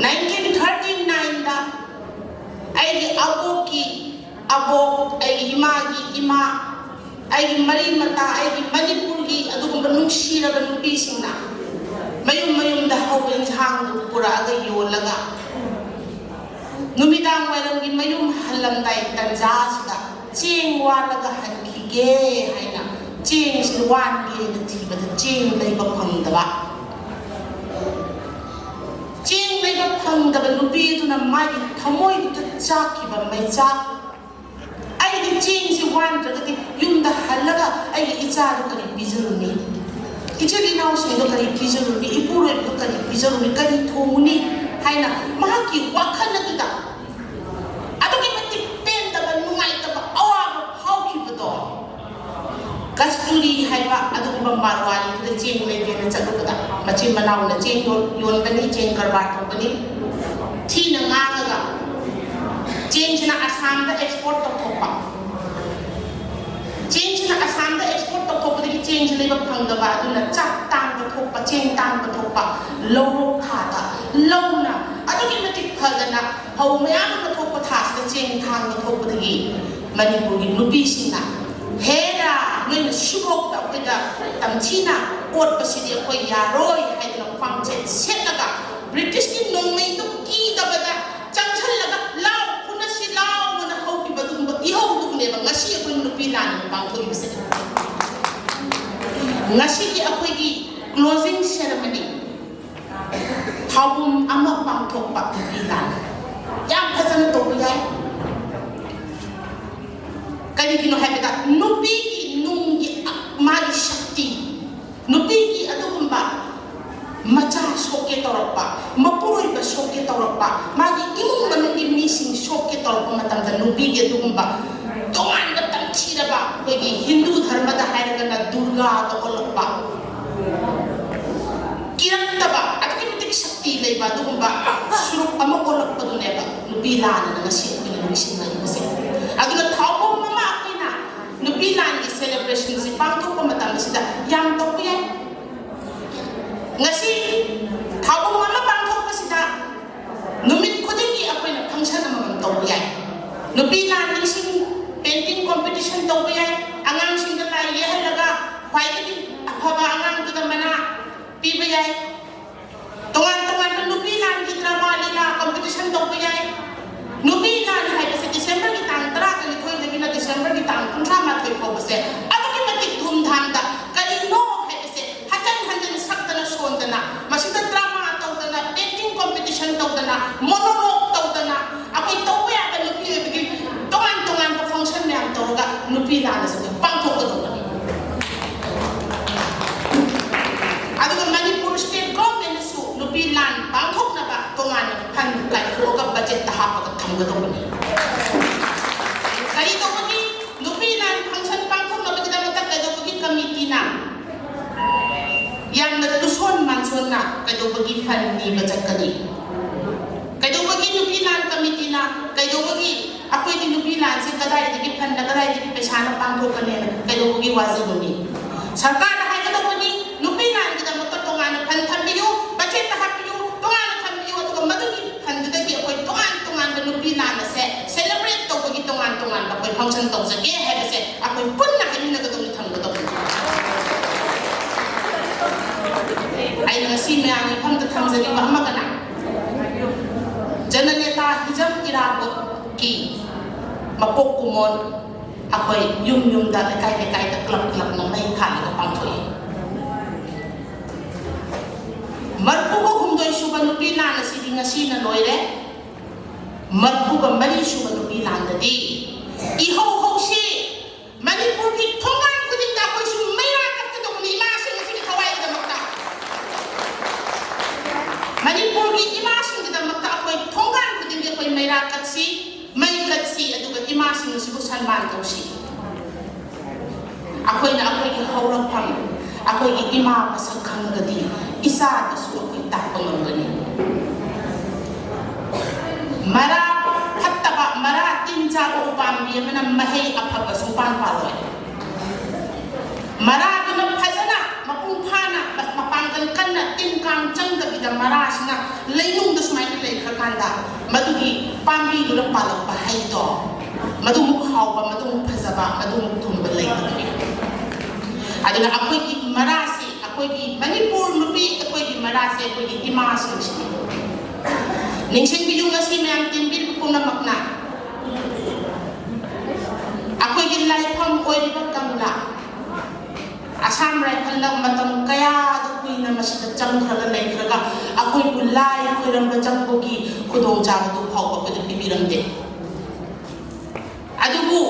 nineteen thirty nineꯗ ꯑꯩꯒꯤ ꯑꯕꯣꯛꯀꯤ ꯑꯕꯣꯛ, ꯑꯩꯒꯤ ꯏꯃꯥꯒꯤ ꯏꯃꯥ, ꯑꯩꯒꯤ ꯃꯔꯤ ꯃꯇꯥ, ꯑꯩꯒꯤ ꯃꯅꯤꯄꯨꯔꯒꯤ ꯑꯗꯨꯒꯨꯝꯕ ꯅꯨꯡꯁꯤꯔꯕ ꯅꯨꯄꯤꯁꯤꯡꯅ ꯃꯌꯨꯝ ꯃꯌꯨꯝꯗ ꯍꯧꯕ ꯏꯟꯁꯥꯡꯗꯨ ꯄꯨꯔꯛꯑꯒ ꯌꯣꯜꯂꯒ, ꯅꯨꯃꯤꯗꯥꯡ ꯋꯥꯏꯔꯝꯒꯤ ꯃꯌꯨꯝ ꯍꯜꯂꯝꯗꯥꯏ ꯇꯟꯖꯥꯁꯤꯗ ꯆꯦꯡ ꯋꯥꯜꯂꯒ ꯍꯟꯈꯤꯒꯦ ꯍꯥꯏꯅ ꯆꯦꯡꯁꯤ ꯋꯥꯟꯒꯦꯅ ꯊꯤꯕꯗ ꯆꯦꯡ ꯂꯩꯕ ꯐꯪꯗꯕ꯫ ꯆꯦꯡ ꯂꯩꯕ ꯐꯪꯗꯕ ꯅꯨꯄꯤ ꯑꯗꯨꯅ ꯃꯥꯒꯤ ꯊꯃꯣꯏꯗꯨꯗ ꯆꯥꯛꯈꯤꯕ ꯃꯩꯆꯥꯛ, "ꯑꯩꯗꯤ ꯆꯦꯡꯁꯤ ꯋꯥꯟꯗ꯭ꯔꯒꯗꯤ ꯌꯨꯝꯗ ꯍꯜꯂꯒ ꯑꯩꯒꯤ ꯏꯆꯥꯗꯨ ꯀꯔꯤ ꯄꯤꯖꯔꯨꯅꯤ? ꯏꯆꯤꯜ ꯏꯅꯥꯎꯁꯤꯡꯗꯣ ꯀꯔꯤ ꯄꯤꯖꯔꯨꯅꯤ? ꯏꯄꯨꯔꯣꯏꯕꯗꯣ ꯀꯔꯤ ꯄꯤꯖꯔꯨꯅꯤ? ꯀꯔꯤ ꯊꯣꯡꯉꯨꯅꯤ?" ꯍꯥꯏꯅ ꯃꯍꯥꯛꯀꯤ ꯋꯥꯈꯜ ꯑꯗꯨꯗ ꯑꯗꯨꯛꯀꯤ ꯃꯇꯤꯛ ꯄꯦꯟꯗꯕ, ꯅꯨꯡꯉꯥꯏꯇꯕ, ꯑꯋꯥꯕ ꯐꯥꯎꯈꯤꯕꯗꯣ, ꯀꯁꯇꯨꯔꯤ ꯍꯥꯏꯕ ꯑꯗꯨꯒꯨꯝꯕ ꯃꯥꯔꯋꯥꯔꯤꯗꯨꯗ ꯆꯦꯡ ꯂꯩꯒꯦꯅ ꯆꯠꯂꯨꯕꯗ, ꯃꯆꯤꯟ ꯃꯅꯥꯎꯅ ꯆꯦꯡ ꯌꯣꯟ-, ꯌꯣꯟꯕꯅꯤ, ꯆꯦꯡ ꯀꯔꯕꯥꯔ ꯇꯧꯕꯅꯤ, ꯊꯤꯅ ꯉꯥꯡꯉꯒ ꯆꯦꯡꯁꯤꯅ ꯑꯁꯥꯝꯗ ꯑꯦꯛꯁꯄꯣꯔꯠ ꯇꯧꯊꯣꯛꯄ꯫ ꯆꯦꯡꯁꯤꯅ ꯑꯁꯥꯝꯗ ꯑꯦꯛꯁꯄꯣꯔꯠ ꯇꯧꯊꯣꯛꯄꯗꯒꯤ ꯆꯦꯡꯁꯤ ꯂꯩꯕ ꯐꯪꯗꯕ, ꯑꯗꯨꯅ ꯆꯥꯛ ꯇꯥꯡꯕ ꯊꯣꯛꯄ, ꯆꯦꯡ ꯇꯥꯡꯕ ꯊꯣꯛꯄ, ꯂꯧꯔꯣꯛ ꯊꯥꯗ ꯂꯧꯅ ꯑꯗꯨꯛꯀꯤ ꯃꯇꯤꯛ ꯐꯗꯅ ꯐꯧ ꯃꯌꯥꯝ ꯑꯃ ꯊꯣꯛꯄ ꯊꯥꯁꯤꯗ ꯆꯦꯡ ꯊꯥꯡꯕ ꯊꯣꯛꯄꯗꯒꯤ ꯃꯅꯤꯄꯨꯔꯒꯤ ꯅꯨꯄꯤꯁꯤꯡꯅ, "ꯍꯦꯔꯥ, ꯅꯣꯏꯅ ꯁꯤꯐꯥꯎꯗ ꯑꯩꯈꯣꯏꯗ ꯇꯝꯊꯤꯅ ꯑꯣꯠꯄꯁꯤꯗꯤ ꯑꯩꯈꯣꯏ ꯌꯥꯔꯣꯏ" ꯍꯥꯏꯗꯅ ꯈ꯭ꯋꯥꯡꯆꯦꯠ ꯁꯦꯠꯂꯒ ꯕ꯭ꯔꯤꯇꯤꯁꯀꯤ ꯅꯣꯡꯃꯩꯗꯨ ꯀꯤꯗꯕꯗ ꯆꯪꯁꯤꯜꯂꯒ "ꯂꯥꯎ, ꯐꯨꯅꯁꯤ ꯂꯥꯎ" ꯑꯅ ꯍꯧꯈꯤꯕ ꯑꯗꯨꯒꯨꯝꯕ ꯏꯍꯧꯗꯨꯅꯦꯕ ꯉꯁꯤ ꯑꯩꯈꯣꯏ ꯅꯨꯄꯤ ꯂꯥꯟ ꯄꯥꯡꯊꯣꯛꯏꯕꯁꯦ꯫ ꯉꯁꯤꯒꯤ ꯑꯩꯈꯣꯏꯒꯤ closing ceremony, ꯊꯧꯕꯨꯝ ꯑꯃ ꯄꯥꯡꯊꯣꯛꯄ ꯅꯨꯄꯤ ꯂꯥꯟ ꯌꯥꯝ ꯐꯖꯅ ꯇꯧꯕ ꯌꯥꯏ꯫ ꯀꯔꯤꯒꯤꯅꯣ ꯍꯥꯏꯕꯗ ꯅꯨꯄꯤꯒꯤ ꯅꯨꯡꯒꯤ ꯃꯥꯒꯤ ꯁꯛꯇꯤ, ꯅꯨꯄꯤꯒꯤ ꯑꯗꯨꯒꯨꯝꯕ ꯃꯆꯥ ꯁꯣꯛꯀꯦ ꯇꯧꯔꯛꯄ, ꯃꯄꯨꯔꯣꯏꯕ ꯁꯣꯛꯀꯦ ꯇꯧꯔꯛꯄ, ꯃꯥꯒꯤ ꯏꯃꯨꯡ ꯃꯅꯨꯡꯒꯤ ꯃꯤꯁꯤꯡ ꯁꯣꯛꯀꯦ ꯇꯧꯔꯛꯄ ꯃꯇꯝꯗ ꯅꯨꯄꯤꯒꯤ ꯑꯗꯨꯒꯨꯝꯕ ꯇꯣꯉꯥꯟꯕ ꯇꯝꯊꯤꯔꯕ, ꯑꯩꯈꯣꯏꯒꯤ ꯍꯤꯟꯗꯨ ꯙꯔꯃꯗ ꯍꯥꯏꯔꯒꯅ ꯗꯨꯔꯒꯥꯒ ꯑꯣꯜꯂꯛꯄ, ꯀꯤꯔꯛꯇꯕ, ꯑꯗꯨꯛꯀꯤ ꯃꯇꯤꯛ ꯁꯛꯇꯤ ꯂꯩꯕ ꯑꯗꯨꯒꯨꯝꯕ ꯁꯨꯔꯨꯞ ꯑꯃ ꯑꯣꯜꯂꯛꯄꯗꯨꯅꯦꯕ ꯅꯨꯄꯤ ꯂꯥꯟꯅ ꯉꯁꯤ ꯑꯩꯈꯣꯏꯅ ꯅꯤꯡꯁꯤꯡꯅꯔꯤꯕꯁꯦ꯫ ꯑꯗꯨꯅ ꯊꯧꯕꯨꯝ ꯑꯃ ꯑꯩꯈꯣꯏꯅ ꯅꯨꯄꯤ ꯂꯥꯟꯒꯤ celebrationꯁꯤ ꯄꯥꯡꯊꯣꯛꯄ ꯃꯇꯝꯁꯤꯗ ꯌꯥꯝ ꯇꯧꯕ ꯌꯥꯏ꯫ ꯉꯁꯤ ꯊꯧꯕꯨꯝ ꯑꯃ ꯄꯥꯡꯊꯣꯛꯄꯁꯤꯗ ꯅꯨꯃꯤꯠ ꯈꯨꯗꯤꯡꯒꯤ ꯑꯩꯈꯣꯏꯅ function ꯑꯃꯃꯝ ꯇꯧꯕ ꯌꯥꯏ꯫ ꯅꯨꯄꯤ ꯂꯥꯟ ꯅꯤꯡꯁꯤꯡ painting competition ꯇꯧꯕ ꯌꯥꯏ꯫ ꯑꯉꯥꯡꯁꯤꯡꯗ ꯂꯥꯏ ꯌꯦꯛꯍꯜꯂꯒ ꯈ꯭ꯋꯥꯏꯗꯒꯤ ꯑꯐꯕ ꯑꯉꯥꯡꯗꯨꯗ ꯃꯅꯥ ꯄꯤꯕ ꯌꯥꯏ꯫ ꯇꯣꯉꯥꯟ ꯇꯣꯉꯥꯟꯕ ꯅꯨꯄꯤ ꯂꯥꯟꯒꯤ drama ꯂꯤꯂꯥ competition ꯇꯧꯕ ꯌꯥꯏ꯫ ꯅꯨꯄꯤ ꯂꯥꯟ ꯍꯥꯏꯕꯁꯦ Decemberꯒꯤ ꯇꯥꯡ ꯇꯔꯥꯒ ꯅꯤꯊꯣꯏꯗꯒꯤꯅ Decemberꯒꯤ ꯇꯥꯡ ꯀꯨꯟꯊ꯭ꯔꯥ ꯃꯥꯊꯣꯏ ꯐꯥꯎꯕꯁꯦ ꯑꯗꯨꯛꯀꯤ ꯃꯇꯤꯛ ꯊꯨꯝ ꯊꯥꯝꯗ ꯀꯔꯤꯅꯣ ꯍꯥꯏꯕꯁꯦ ꯍꯟꯖꯟ ꯍꯟꯖꯟ ꯁꯛꯇꯅ ꯁꯣꯟꯗꯅ ꯃꯁꯤꯗ drama ꯇꯧꯗꯅ painting competition ꯇꯧꯒꯗꯧꯕꯅꯤ꯫ ꯀꯔꯤ ꯇꯧꯕꯒꯤ? ꯅꯨꯄꯤ ꯂꯥꯟ function ꯄꯥꯡꯊꯣꯛꯅꯕꯒꯤꯗꯃꯛꯇ ꯀꯩꯗꯧꯕꯒꯤ ꯀꯃꯤꯇꯤꯅ ꯌꯥꯝꯅ ꯇꯨꯁꯣꯟ ꯃꯥꯟꯁꯣꯟꯅ ꯀꯩꯗꯧꯕꯒꯤ fund ꯅꯤꯕ ꯆꯠꯀꯅꯤ? ꯀꯩꯗꯧꯕꯒꯤ ꯅꯨꯄꯤ ꯂꯥꯟ ꯀꯃꯤꯇꯤꯅ, ꯀꯩꯗꯧꯕꯒꯤ ꯑꯩꯈꯣꯏꯒꯤ ꯅꯨꯄꯤ ꯂꯥꯟꯁꯤ ꯀꯗꯥꯏꯗꯒꯤ fund ꯅ, ꯀꯗꯥꯏꯗꯒꯤ ꯄꯩꯁꯥꯅ ꯄꯥꯡꯊꯣꯛꯀꯅꯦꯅ ꯀꯩꯗꯧꯕꯒꯤ ꯋꯥꯖꯔꯨꯅꯤ? ꯁꯔꯀꯥꯔꯅ ꯍꯥꯏꯒꯗꯧꯕꯅꯤ, ꯅꯨꯄꯤ ꯂꯥꯟꯒꯤꯗꯃꯛꯇ ꯇꯣꯉꯥꯟꯅ fund ꯊꯝꯕꯤꯌꯨ, budget ꯇ ꯍꯥꯞꯄꯤꯌꯨ, ꯇꯣꯉꯥꯟꯅ ꯊꯝꯕꯤꯌꯨ, ꯑꯗꯨꯒ ꯃꯗꯨꯒꯤ fund ꯗꯨꯗꯒꯤ ꯑꯩꯈꯣꯏ ꯇꯣꯉꯥꯟ ꯇꯣꯉꯥꯟꯕ ꯅꯨꯄꯤ ꯂꯥꯟ ꯑꯁꯦ celebrate ꯇꯧꯕꯒꯤ ꯇꯣꯉꯥꯟ ꯇꯣꯉꯥꯟꯕ ꯑꯩꯈꯣꯏ function ꯇꯧꯖꯒꯦ ꯍꯥꯏꯕꯁꯦ ꯑꯩꯈꯣꯏ ꯄꯨꯟꯅ ꯍꯥꯏꯃꯤꯟꯅꯒꯗꯧꯅꯤ, ꯊꯝꯒꯗꯧꯅꯤ꯫ ꯑꯩꯅ ꯉꯁꯤ ꯃꯌꯥꯝꯒꯤ ꯏꯐꯝꯗ ꯊꯝꯖꯅꯤꯡꯕ ꯑꯃꯒꯅ, ꯖꯅꯅꯦꯇꯥ ꯍꯤꯖꯝ ꯏꯔꯥꯕꯣꯠꯀꯤ ꯃꯄꯣꯛ ꯀꯨꯝꯑꯣꯟ ꯑꯩꯈꯣꯏ ꯌꯨꯝ ꯌꯨꯝꯗ, ꯂꯩꯀꯥꯏ ꯂꯩꯀꯥꯏꯗ, club club ꯅ ꯃꯩ ꯊꯥꯜꯂꯒ ꯄꯥꯡꯊꯣꯛꯏ꯫ ꯃꯔꯐꯨꯒ ꯍꯨꯝꯗꯣꯏ ꯁꯨꯕ ꯅꯨꯄꯤ ꯂꯥꯟ ꯑꯁꯤꯗꯤ ꯉꯁꯤꯅ ꯂꯣꯏꯔꯦ꯫ ꯃꯔꯐꯨꯒ ꯃꯔꯤ ꯁꯨꯕ ꯅꯨꯄꯤ ꯂꯥꯟꯗꯗꯤ ꯏꯍꯧ ꯍꯧꯁꯤ, ꯃꯅꯤꯄꯨꯔꯒꯤ ꯊꯣꯡꯒꯥꯟ ꯈꯨꯗꯤꯡꯗ ꯑꯩꯈꯣꯏꯁꯨ ꯃꯩꯔꯥ ꯀꯠꯀꯗꯧꯕꯅꯤ ꯏꯃꯥꯁꯤꯡ ꯑꯁꯤꯒꯤ ꯊꯋꯥꯏꯒꯤꯗꯃꯛꯇ꯫ ꯃꯅꯤꯄꯨꯔꯒꯤ ꯏꯃꯥꯁꯤꯡꯒꯤꯗꯃꯛꯇ ꯑꯩꯈꯣꯏ ꯊꯣꯡꯒꯥꯟ ꯈꯨꯗꯤꯡꯒꯤ ꯑꯩꯈꯣꯏ ꯃꯩꯔꯥ ꯀꯠꯁꯤ, ꯃꯩ ꯀꯠꯁꯤ, ꯑꯗꯨꯒ ꯏꯃꯥꯁꯤꯡ ꯑꯁꯤꯕꯨ ꯁꯟꯃꯥꯟ ꯇꯧꯁꯤ꯫ ꯑꯩꯈꯣꯏꯅ ꯑꯩꯈꯣꯏꯒꯤ ꯍꯧꯔꯛꯐꯝ, ꯑꯩꯈꯣꯏꯒꯤ ꯏꯃꯥ ꯃꯁꯛ ꯈꯪꯉꯒꯗꯤ ꯏꯆꯥꯗꯁꯨ ꯑꯩꯈꯣꯏ ꯇꯥꯛꯄ ꯉꯝꯒꯅꯤ꯫ ꯃꯔꯥ ꯐꯠꯇꯕ, ꯃꯔꯥ ꯇꯤꯟ ꯆꯥꯕ ꯎꯄꯥꯝꯕꯤ ꯑꯃꯅ ꯃꯍꯩ ꯑꯐꯕ ꯁꯨꯡꯄꯥꯟ ꯄꯥꯜꯂꯣꯏ꯫ ꯃꯔꯥꯗꯨꯅ ꯐꯖꯅ ꯃꯄꯨꯡ ꯐꯥꯅ ꯃꯄꯥꯡꯒꯜ ꯀꯟꯅ ꯇꯤꯟ ꯀꯥꯡ ꯆꯪꯗꯕꯤꯗ ꯃꯔꯥꯁꯤꯅ ꯂꯩꯅꯨꯡꯗ ꯁꯨꯃꯥꯏꯅ ꯂꯩꯈ꯭ꯔꯀꯥꯟꯗ ꯃꯗꯨꯒꯤ ꯄꯥꯝꯕꯤꯗꯨꯅ ꯄꯥꯜꯂꯛꯄ ꯍꯩꯗꯣ ꯃꯗꯨꯃꯨꯛ ꯍꯥꯎꯕ, ꯃꯗꯨꯃꯨꯛ ꯐꯖꯕ, ꯃꯗꯨꯃꯨꯛ ꯊꯨꯝꯕ ꯂꯩꯇꯕꯅꯤ꯫ ꯑꯗꯨꯅ ꯑꯩꯈꯣꯏꯒꯤ ꯃꯔꯥꯁꯤ, ꯑꯩꯈꯣꯏꯒꯤ ꯃꯅꯤꯄꯨꯔ ꯅꯨꯄꯤ, ꯑꯩꯈꯣꯏꯒꯤ ꯃꯔꯥꯁꯦ ꯑꯩꯈꯣꯏꯒꯤ ꯏꯃꯥꯁꯤꯡꯁꯤꯅꯤ꯫ ꯅꯤꯡꯁꯤꯡꯕꯤꯌꯨ, ꯉꯁꯤ ꯃꯌꯥꯝ ꯇꯤꯟꯕꯤꯔꯤꯕ ꯄꯨꯝꯅꯃꯛꯅ ꯑꯩꯈꯣꯏꯒꯤ ꯂꯥꯏꯐꯝ ꯑꯣꯏꯔꯤꯕ ꯀꯪꯂꯥ, ꯑꯁꯥꯝ ꯔꯥꯏꯐꯜꯅ ꯃꯇꯝ ꯀꯌꯥꯗ ꯀꯨꯏꯅ ꯃꯁꯤꯗ ꯆꯪꯈ꯭ꯔꯒ ꯂꯩꯈ꯭ꯔꯒ ꯑꯩꯈꯣꯏꯕꯨ ꯂꯥꯏ ꯈꯣꯏꯔꯝꯕ ꯆꯪꯕꯒꯤ ꯈꯨꯗꯣꯡꯆꯥꯕꯗꯨ ꯐꯥꯎꯕ ꯑꯩꯈꯣꯏꯗ ꯄꯤꯕꯤꯔꯝꯗꯦ꯫ ꯑꯗꯨꯕꯨ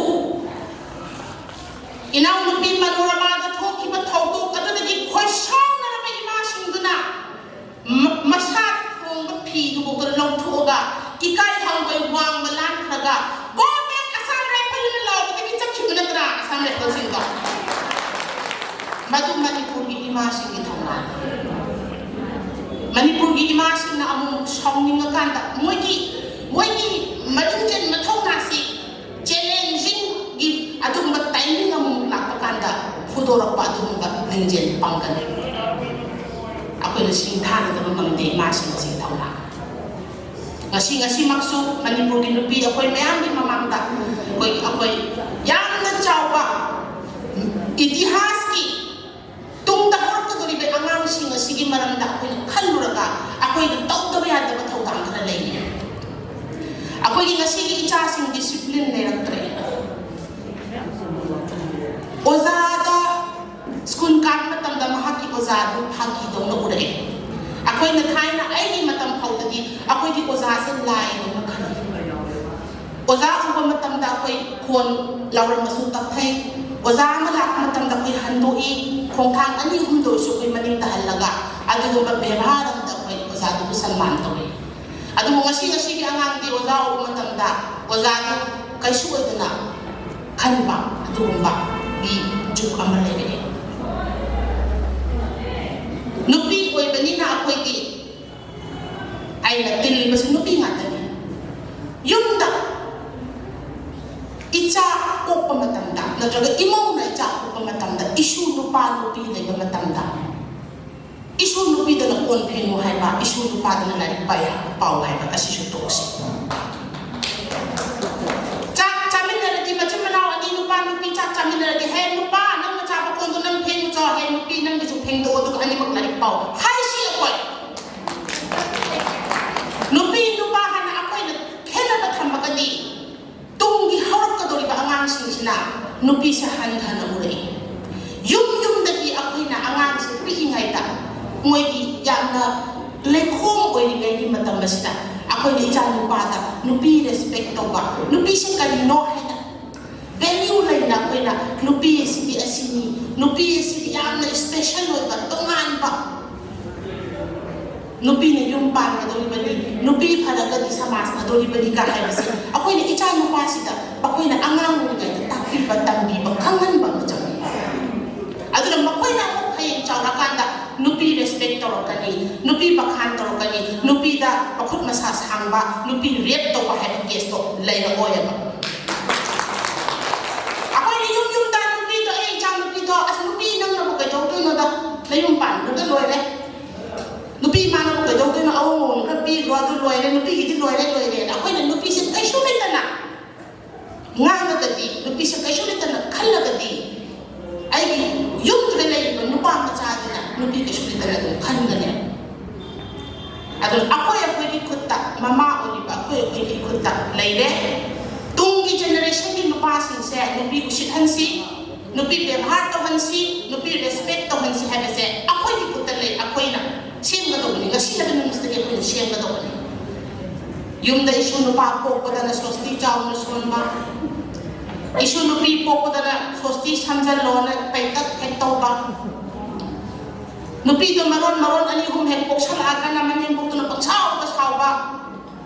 ꯏꯅꯥꯎꯅꯨꯄꯤ ꯃꯅꯣꯔꯃꯥꯗ ꯊꯣꯛꯈꯤꯕ ꯊꯧꯗꯣꯛ ꯑꯗꯨꯗꯒꯤ ꯈꯣꯏꯁꯥꯎꯅꯔꯕ ꯏꯃꯥꯁꯤꯡꯗꯨꯅ ꯃ-, ꯃꯁꯥꯗ ꯊꯣꯡꯕ ꯐꯤꯗꯨꯐꯥꯎꯗ ꯂꯧꯊꯣꯛꯑꯒ ꯏꯀꯥꯏ ꯍꯪꯒꯣꯏ ꯋꯥꯡ Go back Assam Rifle ꯅ ꯂꯥꯎꯕꯗꯒꯤ ꯆꯠꯈꯤꯕ ꯅꯠꯇ꯭ꯔꯥ Assam Rifle ꯁꯤꯡꯗꯣ? ꯃꯗꯨ ꯃꯅꯤꯄꯨꯔꯒꯤ ꯏꯃꯥꯁꯤꯡꯒꯤ ꯊꯧꯅꯥꯅꯤ꯫ ꯃꯅꯤꯄꯨꯔꯒꯤ ꯏꯃꯥꯁꯤꯡꯅ ꯑꯃꯨꯛ ꯁꯥꯎꯅꯤꯡꯉꯀꯥꯟꯗ ꯃꯣꯏꯒꯤ ꯃꯣꯏꯒꯤ ꯃꯔꯤꯡꯖꯦꯜ ꯃꯊꯧꯅꯥꯁꯤ challenging ꯒꯤ ꯑꯗꯨꯒꯨꯝꯕ timing ꯑꯃꯨꯛ ꯂꯥꯛꯄ ꯀꯥꯟꯗ ꯐꯨꯗꯣꯔꯛꯄ ꯑꯗꯨꯒꯨꯝꯕ ꯂꯤꯡꯖꯦꯜ ꯄꯥꯡꯒꯜ ꯑꯩꯈꯣꯏꯅ ꯁꯤꯡꯊꯥꯅꯗꯕ ꯉꯝꯗꯦ ꯏꯃꯥꯁꯤꯡ ꯑꯁꯤꯒꯤ ꯊꯧꯅꯥ꯫ ꯉꯁꯤ ꯉꯁꯤꯃꯛꯁꯨ ꯃꯅꯤꯄꯨꯔꯒꯤ ꯅꯨꯄꯤ ꯑꯩꯈꯣꯏ ꯃꯌꯥꯝꯒꯤ ꯃꯃꯥꯡꯗ ꯑꯩꯈꯣꯏ ꯑꯩꯈꯣꯏ ꯌꯥꯝꯅ ꯆꯥꯎꯕ ꯏꯇꯤꯍꯥꯁꯀꯤ ꯇꯨꯡꯗ ꯍꯧꯔꯛꯀꯗꯧꯔꯤꯕ ꯑꯉꯥꯡꯁꯤꯡ ꯑꯁꯤꯒꯤ ꯃꯔꯝꯗ ꯑꯩꯈꯣꯏꯅ ꯈꯜꯂꯨꯔꯒ ꯑꯩꯈꯣꯏꯅ ꯇꯧꯗꯕ ꯌꯥꯗꯕ ꯊꯧꯗꯥꯡ ꯈꯔ ꯂꯩꯔꯤ꯫ ꯑꯩꯈꯣꯏꯒꯤ ꯉꯁꯤꯒꯤ ꯏꯆꯥꯁꯤꯡ discipline ꯂꯩꯔꯛꯇ꯭ꯔꯦ꯫ ꯑꯣꯖꯥꯗ ꯁ꯭ꯀꯨꯜ ꯀꯥꯕ ꯃꯇꯝꯗ ꯃꯍꯥꯛꯀꯤ ꯑꯣꯖꯥꯗꯨ ꯐꯥꯒꯤꯗꯧꯅ ꯎꯔꯛꯑꯦ꯫ ꯑꯩꯈꯣꯏꯅ ꯊꯥꯏꯅ ꯑꯩꯒꯤ ꯃꯇꯝ ꯐꯥꯎꯗꯗꯤ ꯑꯩꯈꯣꯏꯗꯤ ꯑꯣꯖꯥꯁꯦ ꯂꯥꯏꯗꯧꯅ ꯈꯜꯂꯤ꯫ ꯑꯣꯖꯥ ꯎꯕ ꯃꯇꯝꯗ ꯑꯩꯈꯣꯏ ꯈꯣꯟ ꯂꯥꯎꯔꯝꯃꯁꯨ ꯇꯞꯊꯩ꯫ ꯑꯣꯖꯥ ꯑꯃ ꯂꯥꯛꯄ ꯃꯇꯝꯗ ꯑꯩꯈꯣꯏ ꯍꯟꯗꯣꯛꯏ, ꯈꯣꯡꯊꯥꯡ ꯑꯅꯤ ꯑꯍꯨꯝꯗ ꯑꯣꯏꯔꯁꯨ ꯑꯩꯈꯣꯏ ꯃꯅꯤꯡꯗ ꯍꯜꯂꯒ ꯑꯗꯨꯒꯨꯝꯕ ꯕꯦꯕꯥꯔ ꯑꯃꯗ ꯑꯩꯈꯣꯏ ꯑꯣꯖꯥꯗꯨꯕꯨ ꯁꯟꯃꯥꯟ ꯇꯧꯏ꯫ ꯑꯗꯨꯕꯨ ꯉꯁꯤ ꯉꯁꯤꯒꯤ ꯑꯉꯥꯡꯗꯤ ꯑꯣꯖꯥ ꯎꯕ ꯃꯇꯝꯗ ꯑꯣꯖꯥꯗꯨ ꯀꯩꯁꯨ ꯑꯣꯏꯗꯅ ꯈꯟꯕ ꯑꯗꯨꯒꯨꯝꯕꯒꯤ ꯖꯨꯒ ꯑꯃ ꯂꯩꯔꯛꯑꯦ꯫ ꯅꯨꯄꯤ ꯑꯣꯏꯕꯅꯤꯅ ꯑꯩꯈꯣꯏꯗꯤ ꯑꯩꯅ ꯇꯤꯜꯂꯤꯕꯁꯤ ꯅꯨꯄꯤ ꯉꯥꯛꯇꯅꯤ꯫ ꯌꯨꯝꯗ ꯏꯆꯥ ꯄꯣꯛꯄ ꯃꯇꯝꯗ ꯅꯠꯇ꯭ꯔꯒ ꯏꯃꯧꯅ ꯏꯆꯥ ꯄꯣꯛꯄ ꯃꯇꯝꯗ ꯏꯁꯨ ꯅꯨꯄꯥ ꯅꯨꯄꯤ ꯂꯩꯕ ꯃꯇꯝꯗ ꯏꯁꯨ ꯅꯨꯄꯤꯗꯅ ꯀꯣꯟ ꯐꯦꯡꯉꯨ ꯍꯥꯏꯕ, ꯏꯁꯨ ꯅꯨꯄꯥꯗꯅ ꯂꯥꯏꯔꯤꯛ ꯄꯥꯏ ꯄꯥꯎ ꯍꯥꯏꯕ ꯑꯁꯤꯁꯨ ꯇꯣꯛꯁꯤ꯫ ꯆꯥꯛ ꯆꯥꯃꯤꯟꯅꯔꯗꯤ ꯃꯆꯤꯟ ꯃꯅꯥꯎ ꯑꯅꯤ ꯅꯨꯄꯥ ꯅꯨꯄꯤ ꯆꯥꯛ ꯆꯥꯃꯤꯟꯅꯔꯗꯤ "ꯍꯦ ꯅꯨꯄꯥ, ꯅꯪꯅ ꯆꯥꯕ ꯀꯣꯟꯗꯣ ꯅꯪ ꯐꯦꯡꯉꯨ ꯆꯣ, ꯍꯦ ꯅꯨꯄꯤ ꯅꯪꯒꯤꯁꯨ ꯐꯦꯡꯗꯣꯛꯑꯣ ꯑꯗꯨꯒ ꯑꯅꯤꯃꯛ ꯂꯥꯏꯔꯤꯛ ꯄꯥꯎ" ꯍꯥꯏꯁꯤ ꯑꯩꯈꯣꯏ꯫ ꯅꯨꯄꯤ ꯅꯨꯄꯥ ꯍꯥꯏꯅ ꯑꯩꯈꯣꯏꯅ ꯈꯦꯠꯅꯕ ꯊꯝꯃꯒꯗꯤ ꯇꯨꯡꯒꯤ ꯍꯧꯔꯛꯀꯗꯧꯔꯤꯕ ꯑꯉꯥꯡꯁꯤꯡꯁꯤꯅ ꯅꯨꯄꯤꯁꯦ ꯍꯟꯊꯅ ꯎꯔꯛꯏ꯫ ꯌꯨꯝ ꯌꯨꯝꯗꯒꯤ ꯑꯩꯈꯣꯏꯅ ꯑꯉꯥꯡꯁꯦ ꯄꯤꯛꯏꯉꯩꯗ ꯃꯣꯏꯒꯤ ꯌꯥꯝꯅ ꯂꯩꯈꯣꯝ ꯑꯣꯏꯔꯤꯉꯩꯒꯤ ꯃꯇꯝ ꯑꯁꯤꯗ ꯑꯩꯈꯣꯏꯅ ꯏꯆꯥ ꯅꯨꯄꯥꯗ ꯅꯨꯄꯤ respect ꯇꯧꯕ, ꯅꯨꯄꯤꯁꯦ ꯀꯔꯤꯅꯣ ꯍꯥꯏꯅ value ꯂꯩꯅ ꯑꯩꯈꯣꯏꯅ ꯅꯨꯄꯤ ꯑꯁꯤꯗꯤ ꯑꯁꯤꯅꯤ, ꯅꯨꯄꯤ ꯑꯁꯤꯗꯤ ꯌꯥꯝꯅ special ꯑꯣꯏꯕ, ꯇꯣꯉꯥꯟꯕ, ꯅꯨꯄꯤꯅ ꯌꯨꯝ ꯄꯥꯟꯒꯗꯧꯔꯤꯕꯅꯤ, ꯅꯨꯄꯤ ꯐꯔꯒꯗꯤ ꯁꯃꯥꯖ ꯐꯗꯧꯔꯤꯕꯅꯤ ꯀ ꯍꯥꯏꯕꯁꯦ ꯑꯩꯈꯣꯏꯅ ꯏꯆꯥ ꯅꯨꯄꯥꯁꯤꯗ ꯑꯩꯈꯣꯏꯅ ꯑꯉꯥꯡ ꯑꯣꯏꯔꯤꯉꯩꯗ ꯇꯥꯛꯄꯤꯕ, ꯇꯝꯕꯤꯕ, ꯈꯪꯍꯟꯕ ꯑꯃ ꯆꯪꯉꯤ꯫ ꯑꯗꯨꯅ ꯃꯈꯣꯏꯅ ꯑꯃꯨꯛ ꯍꯌꯦꯡ ꯆꯥꯎꯔꯀꯥꯟꯗ ꯅꯨꯄꯤ ꯔꯦꯁꯄꯦꯛ ꯇꯧꯔꯛꯀꯅꯤ, ꯅꯨꯄꯤ ꯕꯈꯥꯟ ꯇꯧꯔꯛꯀꯅꯤ, ꯅꯨꯄꯤꯗ ꯃꯈꯨꯠ ꯃꯁꯥ ꯁꯥꯡꯕ, ꯅꯨꯄꯤ ꯔꯦꯞ ꯇꯧꯕ ꯍꯥꯏꯕ ꯀꯦꯁꯇꯣ ꯂꯩꯔꯛꯑꯣꯏꯕ꯫ ꯑꯩꯈꯣꯏꯅ ꯌꯨꯝ ꯌꯨꯝꯗ ꯅꯨꯄꯤꯗꯣ, "ꯑꯦ, ꯏꯆꯥ ꯅꯨꯄꯤꯗꯣ, ꯑꯁ, ꯅꯨꯄꯤ ꯅꯪꯅꯕꯨ ꯀꯩꯗꯧꯗꯣꯏꯅꯣꯗ, ꯅꯌꯨꯝ ꯄꯥꯟꯈ꯭ꯔꯒ ꯂꯣꯏꯔꯦ, ꯅꯨꯄꯤ ꯏꯃꯥꯅꯕꯨ ꯀꯩꯗꯧꯗꯣꯏꯅꯣ, ꯑꯑꯣꯡ ꯑꯑꯣꯡ ꯈꯔ ꯄꯤꯈ꯭ꯔꯣ, ꯑꯗꯨ ꯂꯣꯏꯔꯦ, ꯅꯨꯄꯤꯒꯤꯗꯤ ꯂꯣꯏꯔꯦ, ꯂꯣꯏꯔꯦꯅ" ꯑꯩꯈꯣꯏꯅ ꯅꯨꯄꯤꯁꯦ ꯀꯩꯁꯨ ꯂꯩꯇꯅ ꯉꯥꯡꯉꯒꯗꯤ, ꯅꯨꯄꯤꯁꯦ ꯀꯩꯁꯨ ꯂꯩꯇꯅ ꯈꯜꯂꯒꯗꯤ, ꯑꯩꯒꯤ ꯌꯨꯝꯗꯨꯗ ꯂꯩꯔꯤꯕ ꯅꯨꯄꯥ ꯃꯆꯥꯗꯨꯅ ꯅꯨꯄꯤ ꯀꯩꯁꯨ ꯂꯩꯇꯅ ꯑꯗꯨꯝ ꯈꯟꯒꯅꯤ꯫ ꯑꯗꯨꯅ ꯑꯩꯈꯣꯏ ꯑꯩꯈꯣꯏꯒꯤ ꯈꯨꯠꯇ, ꯃꯃꯥ ꯑꯣꯏꯔꯤꯕ ꯑꯩꯈꯣꯏ ꯑꯩꯈꯣꯏꯒꯤ ꯈꯨꯠꯇ ꯂꯩꯔꯦ꯫ ꯇꯨꯡꯒꯤ ꯖꯦꯅꯦꯔꯦꯁꯟꯒꯤ ꯅꯨꯄꯥꯁꯤꯡꯁꯦ ꯅꯨꯄꯤ ꯎꯁꯤꯠꯍꯟꯁꯤ, ꯅꯨꯄꯤ ꯕꯦꯕꯥꯔ ꯇꯧꯍꯟꯁꯤ, ꯅꯨꯄꯤ ꯔꯦꯁꯄꯦꯛ ꯇꯧꯍꯟꯁꯤ ꯍꯥꯏꯕꯁꯦ ꯑꯩꯈꯣꯏꯒꯤ ꯈꯨꯠꯇ ꯂꯩ, ꯑꯩꯈꯣꯏꯅ ꯁꯦꯝꯒꯗꯧꯕꯅꯤ꯫ ꯉꯁꯤ ꯍꯥꯏꯕ ꯅꯨꯃꯤꯠꯁꯤꯗꯒꯤ ꯑꯩꯈꯣꯏꯅ ꯁꯦꯝꯒꯗꯧꯕꯅꯤ꯫ ꯌꯨꯝꯗ ꯏꯁꯨ ꯅꯨꯄꯥ ꯄꯣꯛꯄꯗꯅ ꯁꯣꯁꯇꯤ ꯆꯥꯎꯅ ꯁꯣꯟꯕ, ꯏꯁꯨ ꯅꯨꯄꯤ ꯄꯣꯛꯄꯗꯅ ꯁꯣꯁꯇꯤ ꯁꯝꯖꯜꯂꯣꯅ ꯄꯩꯇꯛ ꯍꯦꯛ ꯇꯧꯕ, ꯅꯨꯄꯤꯗꯣ ꯃꯔꯣꯟ ꯃꯔꯣꯟ ꯑꯅꯤ ꯑꯍꯨꯝ ꯍꯦꯛ ꯄꯣꯛꯁꯜꯂꯛꯑꯒꯅ ꯃꯅꯦꯝꯕꯣꯛꯇꯨꯅ ꯄꯪꯁꯥꯎꯗ ꯁꯥꯎꯕ,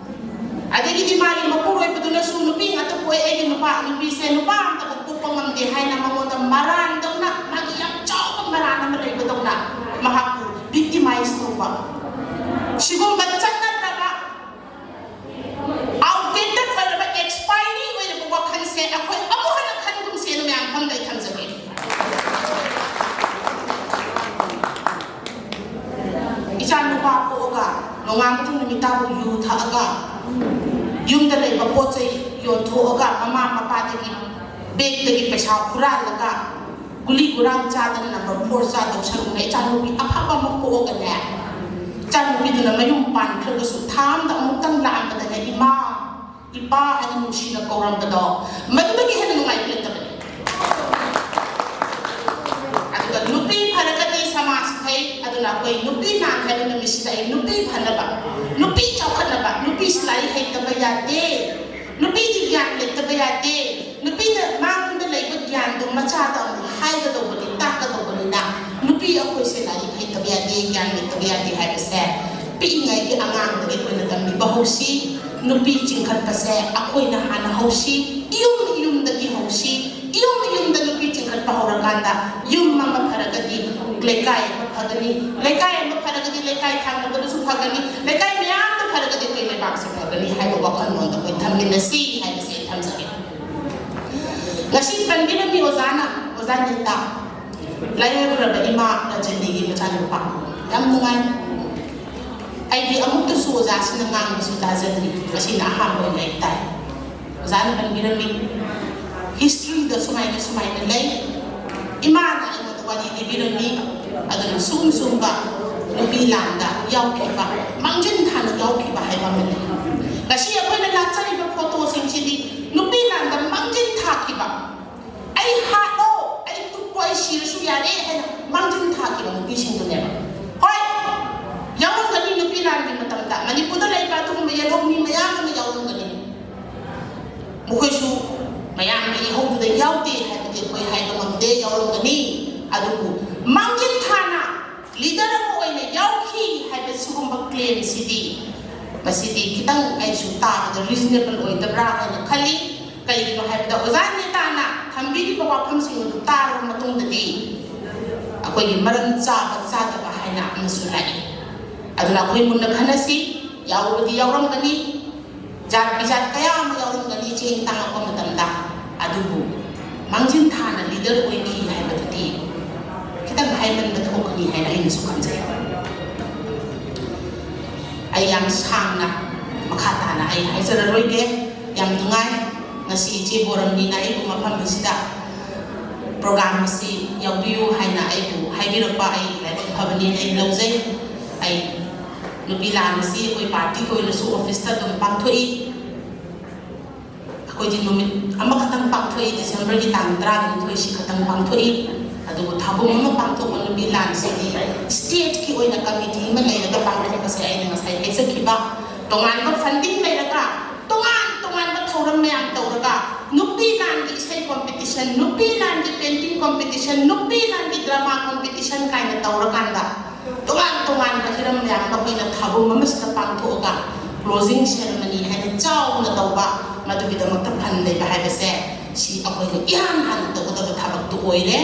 ꯑꯗꯒꯤꯗꯤ ꯃꯥꯒꯤ ꯃꯄꯨꯔꯣꯏꯕꯗꯨꯅꯁꯨ ꯅꯨꯄꯤ ꯉꯥꯛꯇ ꯄꯣꯛꯑꯦ, ꯑꯩꯒꯤ ꯅꯨꯄꯥ, ꯅꯨꯄꯤꯁꯦ ꯅꯨꯄꯥ ꯑꯝꯇ ꯄꯣꯛꯄ ꯉꯝꯗꯦ ꯍꯥꯏꯅ ꯃꯉꯣꯟꯗ ꯃꯔꯥꯟꯗꯧꯅ, ꯃꯥꯒꯤ ꯌꯥꯝ ꯆꯥꯎꯕ ꯃꯔꯥꯟ ꯑꯃ ꯂꯩꯕꯗꯧꯅ ꯃꯍꯥꯛꯄꯨ ꯚꯤꯛꯇꯤꯃꯥꯏꯁ ꯇꯧꯕ, ꯁꯤꯒꯨꯝꯕ ꯆꯠꯅꯗ꯭ꯔꯕ, ꯑꯥꯎꯠꯗꯦꯇꯦꯠ ꯑꯣꯏꯔꯕ, ꯑꯦꯛꯁꯄꯥꯏꯔꯤ ꯑꯣꯏꯔꯕ ꯋꯥꯈꯜꯁꯦ ꯑꯩꯈꯣꯏ ꯑꯃꯨꯛ ꯍꯟꯅ ꯈꯟꯒꯨꯝꯁꯦꯅ ꯃꯌꯥꯝ ꯃꯐꯝꯗ ꯑꯩ ꯊꯝꯖꯒꯦ꯫ ꯏꯆꯥ ꯅꯨꯄꯥ ꯄꯣꯛꯑꯒ ꯅꯣꯡꯉꯥꯟꯕꯗꯒꯤ ꯅꯨꯃꯤꯠ ꯇꯥꯕꯨ ꯌꯨ ꯊꯛꯑꯒ, ꯌꯨꯝꯗ ꯂꯩꯕ ꯄꯣꯠ ꯆꯩ ꯌꯣꯟꯊꯣꯛꯑꯒ, ꯃꯃꯥ ꯃꯄꯥꯗꯒꯤ ꯕꯦꯒꯇꯒꯤ ꯄꯩꯁꯥ ꯍꯨꯔꯥꯜꯂꯒ, ꯒꯨꯂꯤ ꯒꯨꯔꯥꯡ ꯆꯥꯗꯅ ꯅꯝꯕꯔ ꯐꯣꯔ ꯆꯥꯗꯧ ꯁꯔꯨꯛꯅꯦ, ꯏꯆꯥꯅꯨꯄꯤ ꯑꯐꯕ ꯑꯃ ꯄꯣꯛꯑꯒꯅꯦ, ꯏꯆꯥꯅꯨꯄꯤꯗꯨꯅ ꯃꯌꯨꯝ ꯄꯥꯟꯈ꯭ꯔꯒꯁꯨ ꯊꯥ ꯑꯃꯗ ꯑꯃꯨꯛꯇꯪ ꯂꯥꯛꯑꯝꯕꯗꯅꯦ, "ꯏꯃꯥ, ꯏꯄꯥ" ꯍꯥꯏꯅ ꯅꯨꯡꯁꯤꯅ ꯀꯧꯔꯝꯕꯗꯣ, ꯃꯗꯨꯗꯒꯤ ꯍꯦꯟꯅ ꯅꯨꯡꯉꯥꯏꯕ ꯂꯩꯇꯕꯅꯦ꯫ ꯑꯗꯨꯒ ꯅꯨꯄꯤ ꯐꯔꯒꯗꯤ ꯁꯃꯥꯖ ꯐꯩ꯫ ꯑꯗꯨꯅ ꯑꯩꯈꯣꯏ ꯅꯨꯄꯤ ꯅꯥꯟ ꯍꯥꯏꯕ ꯅꯨꯃꯤꯠꯁꯤꯗ ꯑꯩ ꯅꯨꯄꯤ ꯐꯅꯕ, ꯅꯨꯄꯤ ꯆꯥꯎꯈꯠꯅꯕ, ꯅꯨꯄꯤꯁꯤ ꯂꯥꯏꯔꯤꯛ ꯍꯩꯇꯕ ꯌꯥꯗꯦ, ꯅꯨꯄꯤꯗꯤ ꯒ꯭ꯌꯥꯟ ꯂꯩꯇꯕ ꯌꯥꯗꯦ, ꯅꯨꯄꯤꯅ ꯃꯉꯣꯟꯗ ꯂꯩꯕ ꯒ꯭ꯌꯥꯟꯗꯨ ꯃꯆꯥꯗ ꯑꯃꯨꯛ ꯍꯥꯏꯒꯗꯧꯕꯅꯤ, ꯇꯥꯛꯀꯗꯧꯕꯅꯤꯅ, ꯅꯨꯄꯤ ꯑꯩꯈꯣꯏꯁꯦ ꯂꯥꯏꯔꯤꯛ ꯍꯩꯇꯕ ꯌꯥꯗꯦ, ꯒ꯭ꯌꯥꯟ ꯂꯩꯇꯕ ꯌꯥꯗꯦ ꯍꯥꯏꯕꯁꯦ ꯄꯤꯛꯏꯉꯩꯒꯤ ꯑꯉꯥꯡꯗꯒꯤ ꯑꯩꯈꯣꯏꯅ ꯇꯝꯕꯤꯕ ꯍꯧꯁꯤ꯫ ꯅꯨꯄꯤ ꯆꯤꯡꯈꯠꯄꯁꯦ ꯑꯩꯈꯣꯏꯅ ꯍꯥꯟꯅ ꯍꯧꯁꯤ, ꯏꯌꯨꯝ ꯏꯌꯨꯝꯗꯒꯤ ꯍꯧꯁꯤ꯫ ꯏꯌꯨꯝ ꯏꯌꯨꯝꯗ ꯅꯨꯄꯤ ꯆꯤꯡꯈꯠꯄ ꯍꯧꯔꯀꯥꯟꯗ ꯌꯨꯝ ꯑꯃ ꯐꯔꯒꯗꯤ ꯂꯩꯀꯥꯏ ꯑꯃ ꯐꯒꯅꯤ, ꯂꯩꯀꯥꯏ ꯑꯃ ꯐꯔꯒꯗꯤ ꯂꯩꯀꯥꯏ ꯊꯪꯅꯕꯗꯨꯁꯨ ꯐꯒꯅꯤ, ꯂꯩꯀꯥꯏ ꯃꯌꯥꯝꯗ ꯐꯔꯒꯗꯤ ꯑꯩꯈꯣꯏ ꯂꯩꯕꯥꯛꯁꯦ ꯐꯒꯅꯤ ꯍꯥꯏꯕ ꯋꯥꯈꯜꯂꯣꯟꯗ ꯑꯩꯈꯣꯏ ꯊꯝꯃꯤꯟꯅꯁꯤ ꯍꯥꯏꯕꯁꯦ ꯑꯩ ꯊꯝꯖꯒꯦ꯫ ꯉꯁꯤ ꯄꯟꯕꯤꯔꯝꯃꯤ ꯑꯣꯖꯥꯅ, ꯑꯣꯖꯥ ꯅꯤꯇꯥ, ꯂꯥꯏꯑꯣꯏꯈ꯭ꯔꯕ ꯏꯃꯥ ꯔꯖꯅꯤꯒꯤ ꯃꯆꯥꯅꯨꯄꯥ꯫ ꯌꯥꯝ ꯅꯨꯡꯉꯥꯏ꯫ ꯑꯩꯗꯤ ꯑꯃꯨꯛꯇꯁꯨ ꯑꯣꯖꯥꯁꯤꯅ ꯉꯥꯡꯕꯁꯨ ꯇꯥꯖꯗ꯭ꯔꯤ, ꯉꯁꯤꯅ ꯑꯍꯥꯟꯕ ꯑꯣꯏꯅ ꯑꯩ ꯇꯥꯏ꯫ ꯑꯣꯖꯥꯅ ꯄꯟꯕꯤꯔꯝꯃꯤ, ꯍꯤꯁꯇ꯭ꯔꯤꯗ ꯁꯨꯃꯥꯏꯅ ꯁꯨꯃꯥꯏꯅ ꯂꯩ, ꯏꯃꯥꯅ ꯑꯩꯉꯣꯟꯗ ꯋꯥꯔꯤ ꯂꯤꯕꯤꯔꯝꯃꯤ꯫ ꯑꯗꯨꯅ ꯁꯨꯝ ꯁꯨꯝꯕ ꯅꯨꯄꯤ ꯂꯥꯟꯗ ꯌꯥꯎꯈꯤꯕ, ꯃꯥꯡꯖꯤꯟ ꯊꯥꯅ ꯌꯥꯎꯈꯤꯕ ꯍꯥꯏꯕ ꯑꯃ ꯂꯩ꯫ ꯉꯁꯤ ꯑꯩꯈꯣꯏꯅ ꯂꯥꯠꯆꯔꯤꯕ ꯐꯣꯇꯣꯁꯤꯡꯁꯤꯗꯤ ꯅꯨꯄꯤ ꯂꯥꯟꯗ ꯃꯥꯡꯖꯤꯟ ꯊꯥꯈꯤꯕ, "ꯑꯩ ꯍꯥꯠꯂꯣ, ꯑꯩ ꯇꯨꯞꯄꯣ, ꯑꯩ ꯁꯤꯔꯁꯨ ꯌꯥꯔꯦ" ꯍꯥꯏꯅ ꯃꯥꯡꯖꯤꯟ ꯊꯥꯈꯤꯕ ꯅꯨꯄꯤꯁꯤꯡꯗꯨꯅꯦꯕ꯫ ꯍꯣꯏ, ꯌꯥꯎꯔꯝꯒꯅꯤ ꯅꯨꯄꯤ ꯂꯥꯟꯒꯤ ꯃꯇꯝꯗ ꯃꯅꯤꯄꯨꯔꯗ ꯂꯩꯕ ꯑꯗꯨꯒꯨꯝꯕ ꯌꯦꯜꯍꯧ ꯃꯤ ꯃꯌꯥꯝ ꯑꯃ ꯌꯥꯎꯔꯝꯒꯅꯤ꯫ ꯃꯈꯣꯏꯁꯨ ꯃꯌꯥꯝꯒꯤ ꯏꯍꯧꯗꯨꯗ ꯌꯥꯎꯗꯦ ꯍꯥꯏꯕꯗꯤ ꯑꯩꯈꯣꯏ ꯍꯥꯏꯕ ꯉꯝꯗꯦ, ꯌꯥꯎꯔꯝꯒꯅꯤ꯫ ꯑꯗꯨꯕꯨ ꯃꯥꯡꯖꯤꯟ ꯊꯥꯅ ꯂꯤꯗꯔ ꯑꯃ ꯑꯣꯏꯅ ꯌꯥꯎꯈꯤ ꯍꯥꯏꯕ ꯁꯤꯒꯨꯝꯕ ꯀ꯭ꯂꯦꯝꯁꯤꯗꯤ, ꯃꯁꯤꯗꯤ ꯈꯤꯇꯪ ꯑꯩꯁꯨ ꯇꯥꯕꯗ ꯔꯤꯖꯅꯦꯕꯜ ꯑꯣꯏꯗꯕ꯭ꯔꯥ ꯍꯥꯏꯅ ꯈꯜꯂꯤ꯫ ꯀꯩꯒꯤꯅꯣ ꯍꯥꯏꯕꯗ ꯑꯣꯖꯥ ꯅꯦꯇꯥꯅ ꯊꯝꯕꯤꯔꯤꯕ ꯋꯥꯐꯝꯁꯤꯡ ꯑꯗꯨ ꯇꯥꯔꯕ ꯃꯇꯨꯡꯗꯗꯤ ꯑꯩꯈꯣꯏꯒꯤ ꯃꯔꯝ ꯆꯥꯕ ꯆꯥꯗꯕ ꯍꯥꯏꯅ ꯑꯃꯁꯨ ꯂꯥꯛꯏ꯫ ꯑꯗꯨꯅ ꯑꯩꯈꯣꯏ ꯃꯨꯟꯅ ꯈꯟꯅꯁꯤ꯫ ꯌꯥꯎꯕꯗꯤ ꯌꯥꯎꯔꯝꯒꯅꯤ, ꯖꯥꯠ ꯕꯤꯖꯥꯠ ꯀꯌꯥ ꯑꯃ ꯌꯥꯎꯔꯝꯒꯅꯤ ꯆꯦꯡ ꯇꯥꯡꯉꯛꯄ ꯃꯇꯝꯗ꯫ ꯑꯗꯨꯕꯨ ꯃꯥꯡꯖꯤꯟ ꯊꯥꯅ ꯂꯤꯗꯔ ꯑꯣꯏꯈꯤ ꯍꯥꯏꯕꯗꯨꯗꯤ ꯈꯤꯇꯪ ꯍꯥꯏꯃꯟꯕ ꯊꯣꯛꯀꯅꯤ ꯍꯥꯏꯅ ꯑꯩꯅꯁꯨ ꯈꯟꯖꯩ꯫ ꯑꯩ ꯌꯥꯝ ꯁꯥꯡꯅ ꯃꯈꯥ ꯇꯥꯅ ꯑꯩ ꯍꯥꯏꯖꯔꯔꯣꯏꯒꯦ꯫ ꯌꯥꯝ ꯅꯨꯡꯉꯥꯏ ꯉꯁꯤ ꯏꯆꯦ ꯕꯣꯔꯝꯅꯤꯅ ꯑꯩꯕꯨ ꯃꯐꯝ ꯑꯁꯤꯗ ꯄ꯭ꯔꯣꯒ꯭ꯔꯥꯝ ꯑꯁꯤ ꯌꯥꯎꯕꯤꯌꯨ ꯍꯥꯏꯅ ꯑꯩꯕꯨ ꯍꯥꯏꯕꯤꯔꯛꯄ꯫ ꯑꯩ ꯂꯥꯏꯕꯛ ꯐꯕꯅꯦꯅ ꯑꯩ ꯂꯧꯖꯩ꯫ ꯑꯩ ꯅꯨꯄꯤ ꯂꯥꯟ ꯑꯁꯤ ꯑꯩꯈꯣꯏ ꯄꯥꯔꯇꯤꯒꯤ ꯑꯣꯏꯅꯁꯨ ꯑꯣꯐꯤꯁꯇ ꯑꯗꯨꯝ ꯄꯥꯡꯊꯣꯛꯏ꯫ ꯑꯩꯈꯣꯏꯗꯤ ꯅꯨꯃꯤꯠ ꯑꯃꯈꯛꯇꯪ ꯄꯥꯡꯊꯣꯛꯏ, ꯗꯤꯁꯦꯝꯕꯔꯒꯤ ꯇꯥꯡ ꯇꯔꯥꯅꯤꯊꯣꯏꯁꯤ ꯈꯛꯇꯪ ꯄꯥꯡꯊꯣꯛꯏ꯫ ꯑꯗꯨꯕꯨ ꯊꯥꯕꯨꯡ ꯑꯃ ꯄꯥꯡꯊꯣꯛꯄ ꯅꯨꯄꯤ ꯂꯥꯟꯁꯤꯗꯤ ꯁ꯭ꯇꯦꯠꯀꯤ ꯑꯣꯏꯅ ꯀꯃꯤꯇꯤ ꯑꯃ ꯂꯩꯔꯒ ꯄꯥꯡꯊꯣꯛꯄꯁꯦ ꯑꯩꯅ ꯉꯁꯥꯏ ꯍꯥꯏꯖꯈꯤꯕ, ꯇꯣꯉꯥꯟꯕ ꯐꯟꯗꯤꯡ ꯂꯩꯔꯒ, ꯇꯣꯉꯥꯟ ꯇꯣꯉꯥꯟꯕ ꯊꯧꯔꯝ ꯃꯌꯥꯝ ꯇꯧꯔꯒ, ꯅꯨꯄꯤ ꯂꯥꯟꯒꯤ ꯏꯁꯩ ꯀꯣꯝꯄꯤꯇꯤꯁꯟ, ꯅꯨꯄꯤ ꯂꯥꯟꯒꯤ ꯄꯦꯟꯇꯤꯡ ꯀꯣꯝꯄꯤꯇꯤꯁꯟ, ꯅꯨꯄꯤ ꯂꯥꯟꯒꯤ ꯗ꯭ꯔꯃꯥ ꯀꯣꯝꯄꯤꯇꯤꯁꯟ ꯀꯥꯏꯅ ꯇꯧꯔꯀꯥꯟꯗ, ꯇꯣꯉꯥꯟ ꯇꯣꯉꯥꯟꯕ ꯍꯤꯔꯝ ꯃꯌꯥꯝ ꯑꯃ ꯑꯩꯈꯣꯏꯅ ꯊꯥꯕꯨꯡ ꯑꯃꯁꯤꯗ ꯄꯥꯡꯊꯣꯛꯑꯒ, Closing ceremony ꯍꯥꯏꯅ ꯆꯥꯎꯅ ꯇꯧꯕ, ꯃꯗꯨꯒꯤꯗꯃꯛꯇ fund ꯂꯩꯕ ꯍꯥꯏꯕꯁꯦ ꯁꯤ ꯑꯩꯈꯣꯏꯅ ꯏꯍꯥꯟ ꯍꯥꯟꯅ ꯇꯧꯒꯗꯕ ꯊꯕꯛꯇꯨ ꯑꯣꯏꯔꯦ꯫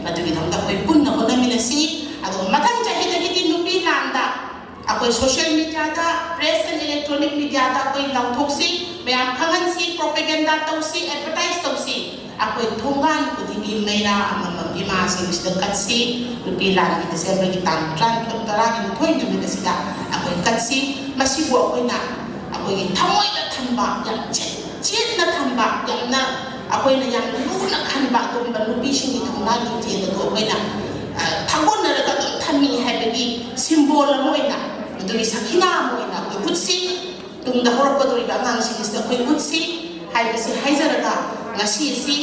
ꯃꯗꯨꯒꯤꯗꯃꯛꯇ ꯑꯩꯈꯣꯏ ꯄꯨꯟꯅ ꯍꯣꯠꯅꯃꯤꯟꯅꯁꯤ꯫ ꯑꯗꯨꯒ ꯃꯊꯪ ꯆꯍꯤꯗꯒꯤꯗꯤ ꯅꯨꯄꯤ ꯂꯥꯟꯗ ꯑꯩꯈꯣꯏ social mediaꯗ, press and electronic mediaꯗ ꯑꯩꯈꯣꯏ ꯂꯥꯎꯊꯣꯛꯁꯤ, ꯃꯌꯥꯝ ꯈꯪꯍꯟꯁꯤ, propaganda ꯇꯧꯁꯤ, advertise ꯇꯧꯁꯤ꯫ ꯑꯩꯈꯣꯏ ꯊꯣꯡꯒꯥꯟ ꯈꯨꯗꯤꯡꯒꯤ ꯃꯩꯔꯥ ꯑꯃꯃꯝ ꯏꯃꯥꯁꯤꯡꯁꯤꯗ ꯀꯠꯁꯤ꯫ ꯅꯨꯄꯤ ꯂꯥꯟꯒꯤ Decemberꯒꯤ ꯇꯥꯡ ꯇꯔꯥꯅꯤꯊꯣꯏ, ꯇꯔꯥꯒ ꯅꯤꯊꯣꯏ ꯅꯨꯃꯤꯠ ꯑꯁꯤꯗ ꯑꯩꯈꯣꯏ ꯀꯠꯁꯤ꯫ ꯃꯁꯤꯕꯨ ꯑꯩꯈꯣꯏꯅ ꯑꯩꯈꯣꯏꯒꯤ ꯊꯃꯣꯏꯗ ꯊꯝꯕ, ꯌꯥꯝ ꯆꯦꯠ-, ꯆꯦꯠꯅ ꯊꯝꯕ, ꯌꯥꯝꯅ ꯑꯩꯈꯣꯏꯅ ꯌꯥꯝꯅ ꯂꯨꯅ ꯈꯟꯕ ꯑꯗꯨꯒꯨꯝꯕ ꯅꯨꯄꯤꯁꯤꯡꯒꯤ ꯊꯧꯅꯥ ꯂꯤꯡꯖꯦꯜ ꯑꯗꯨ ꯑꯩꯈꯣꯏꯅ, ꯑ, ꯊꯥꯒꯣꯟꯅꯔꯒ ꯑꯗꯨꯝ ꯊꯝꯃꯤ ꯍꯥꯏꯕꯒꯤ symbol ꯑꯃ ꯑꯣꯏꯅ, ꯑꯗꯨꯒꯤ ꯁꯈꯤꯅꯥ ꯑꯃ ꯑꯣꯏꯅ ꯑꯩꯈꯣꯏ ꯎꯠꯁꯤ꯫ ꯇꯨꯡꯗ ꯍꯧꯔꯛꯀꯗꯧꯔꯤꯕ ꯑꯉꯥꯡꯁꯤꯡꯁꯤꯗ ꯑꯩꯈꯣꯏ ꯎꯠꯁꯤ ꯍꯥꯏꯕꯁꯤ ꯍꯥꯏꯖꯔꯒ, ꯉꯁꯤ ꯑꯁꯤ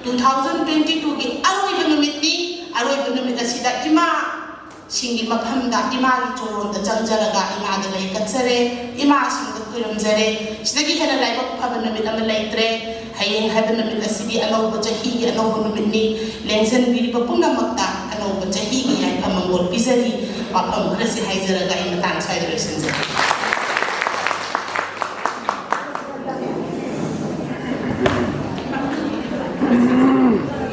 two thousand twenty twoꯒꯤ ꯑꯔꯣꯏꯕ ꯅꯨꯃꯤꯠꯅꯤ꯫ ꯑꯔꯣꯏꯕ ꯅꯨꯃꯤꯠ ꯑꯁꯤꯗ ꯏꯃꯥꯁꯤꯡꯒꯤ ꯃꯐꯝꯗ, ꯏꯃꯥꯒꯤ ꯆꯣꯔꯣꯟꯗ ꯆꯪꯖꯔꯒ ꯏꯃꯥꯗ ꯂꯩ ꯀꯠꯆꯔꯦ, ꯏꯃꯥꯁꯤꯡꯗ ꯈꯣꯏꯔꯝꯖꯔꯦ꯫ ꯁꯤꯗꯒꯤ ꯍꯦꯟꯅ ꯂꯥꯏꯕꯛ ꯐꯕ ꯅꯨꯃꯤꯠ ꯑꯃ ꯂꯩꯇ꯭ꯔꯦ꯫ ꯍꯌꯦꯡ ꯍꯥꯏꯕ ꯅꯨꯃꯤꯠ ꯑꯁꯤꯗꯤ ꯑꯅꯧꯕ ꯆꯍꯤꯒꯤ ꯑꯅꯧꯕ ꯅꯨꯃꯤꯠꯅꯤ꯫ ꯂꯦꯡꯖꯟꯕꯤꯔꯤꯕ ꯄꯨꯝꯅꯃꯛꯇ ꯑꯅꯧꯕ ꯆꯍꯤꯒꯤ ꯌꯥꯏꯐ ꯃꯪꯒꯣꯜ ꯄꯤꯖꯔꯤ꯫ ꯋꯥꯐꯝ ꯈꯔꯁꯤ ꯍꯥꯏꯖꯔꯒ ꯑꯩ ꯃꯇꯥꯡ ꯑꯁ꯭ꯋꯥꯏꯗ ꯂꯣꯏꯁꯤꯟꯖꯔꯦ꯫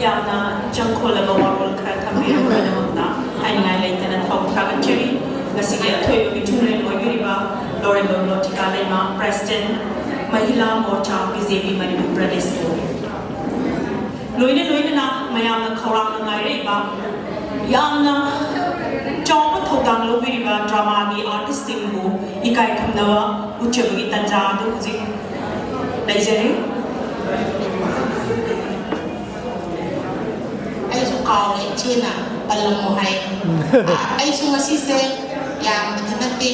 ꯌꯥꯝꯅ ꯏꯆꯪ ꯈꯣꯜꯂꯕ ꯋꯥꯔꯣꯜ ꯈꯔ ꯊꯝꯕꯤꯔꯕꯒꯤꯗꯃꯛꯇ ꯍꯥꯏꯅꯤꯡꯉꯥꯏ ꯂꯩꯇꯅ ꯊꯥꯒꯠꯆꯔꯤ꯫ ꯉꯁꯤꯒꯤ ꯑꯊꯣꯏꯕ ꯃꯤꯊꯨꯡꯂꯦꯟ ꯑꯣꯏꯕꯤꯔꯤꯕ ꯂꯣꯔꯦꯟꯕꯝ ꯂꯣꯇꯤꯀꯥ ꯂꯩꯃ, President, ꯃꯍꯤꯂꯥ ꯃꯣꯔꯆꯥ, BJP ꯃꯅꯤꯄꯨꯔ ꯄ꯭ꯔꯗꯦꯁꯄꯨ꯫ ꯂꯣꯏꯅ ꯂꯣꯏꯅꯅ ꯃꯌꯥꯝꯅ ꯈꯧꯔꯥꯡꯅ ꯉꯥꯏꯔꯛꯏꯕ ꯌꯥꯝꯅ ꯆꯥꯎꯕ ꯊꯧꯗꯥꯡ ꯂꯧꯕꯤꯔꯤꯕ dramaꯒꯤ artistꯁꯤꯡꯕꯨ ꯏꯀꯥꯏ ꯈꯨꯝꯅꯕ ꯎꯠꯆꯕꯒꯤ ꯇꯥꯟꯖꯥ ꯑꯗꯨ ꯍꯧꯖꯤꯛ ꯂꯩꯖꯔꯤ꯫ ꯑꯩꯁꯨ ꯀꯥꯎꯔꯦ, ꯏꯆꯦꯅ ꯄꯜꯂꯝꯃꯣ ꯍꯥꯏ꯫ ꯑꯩꯁꯨ ꯉꯁꯤꯁꯦ ꯌꯥꯝꯕꯗꯤ ꯅꯠꯇꯦ,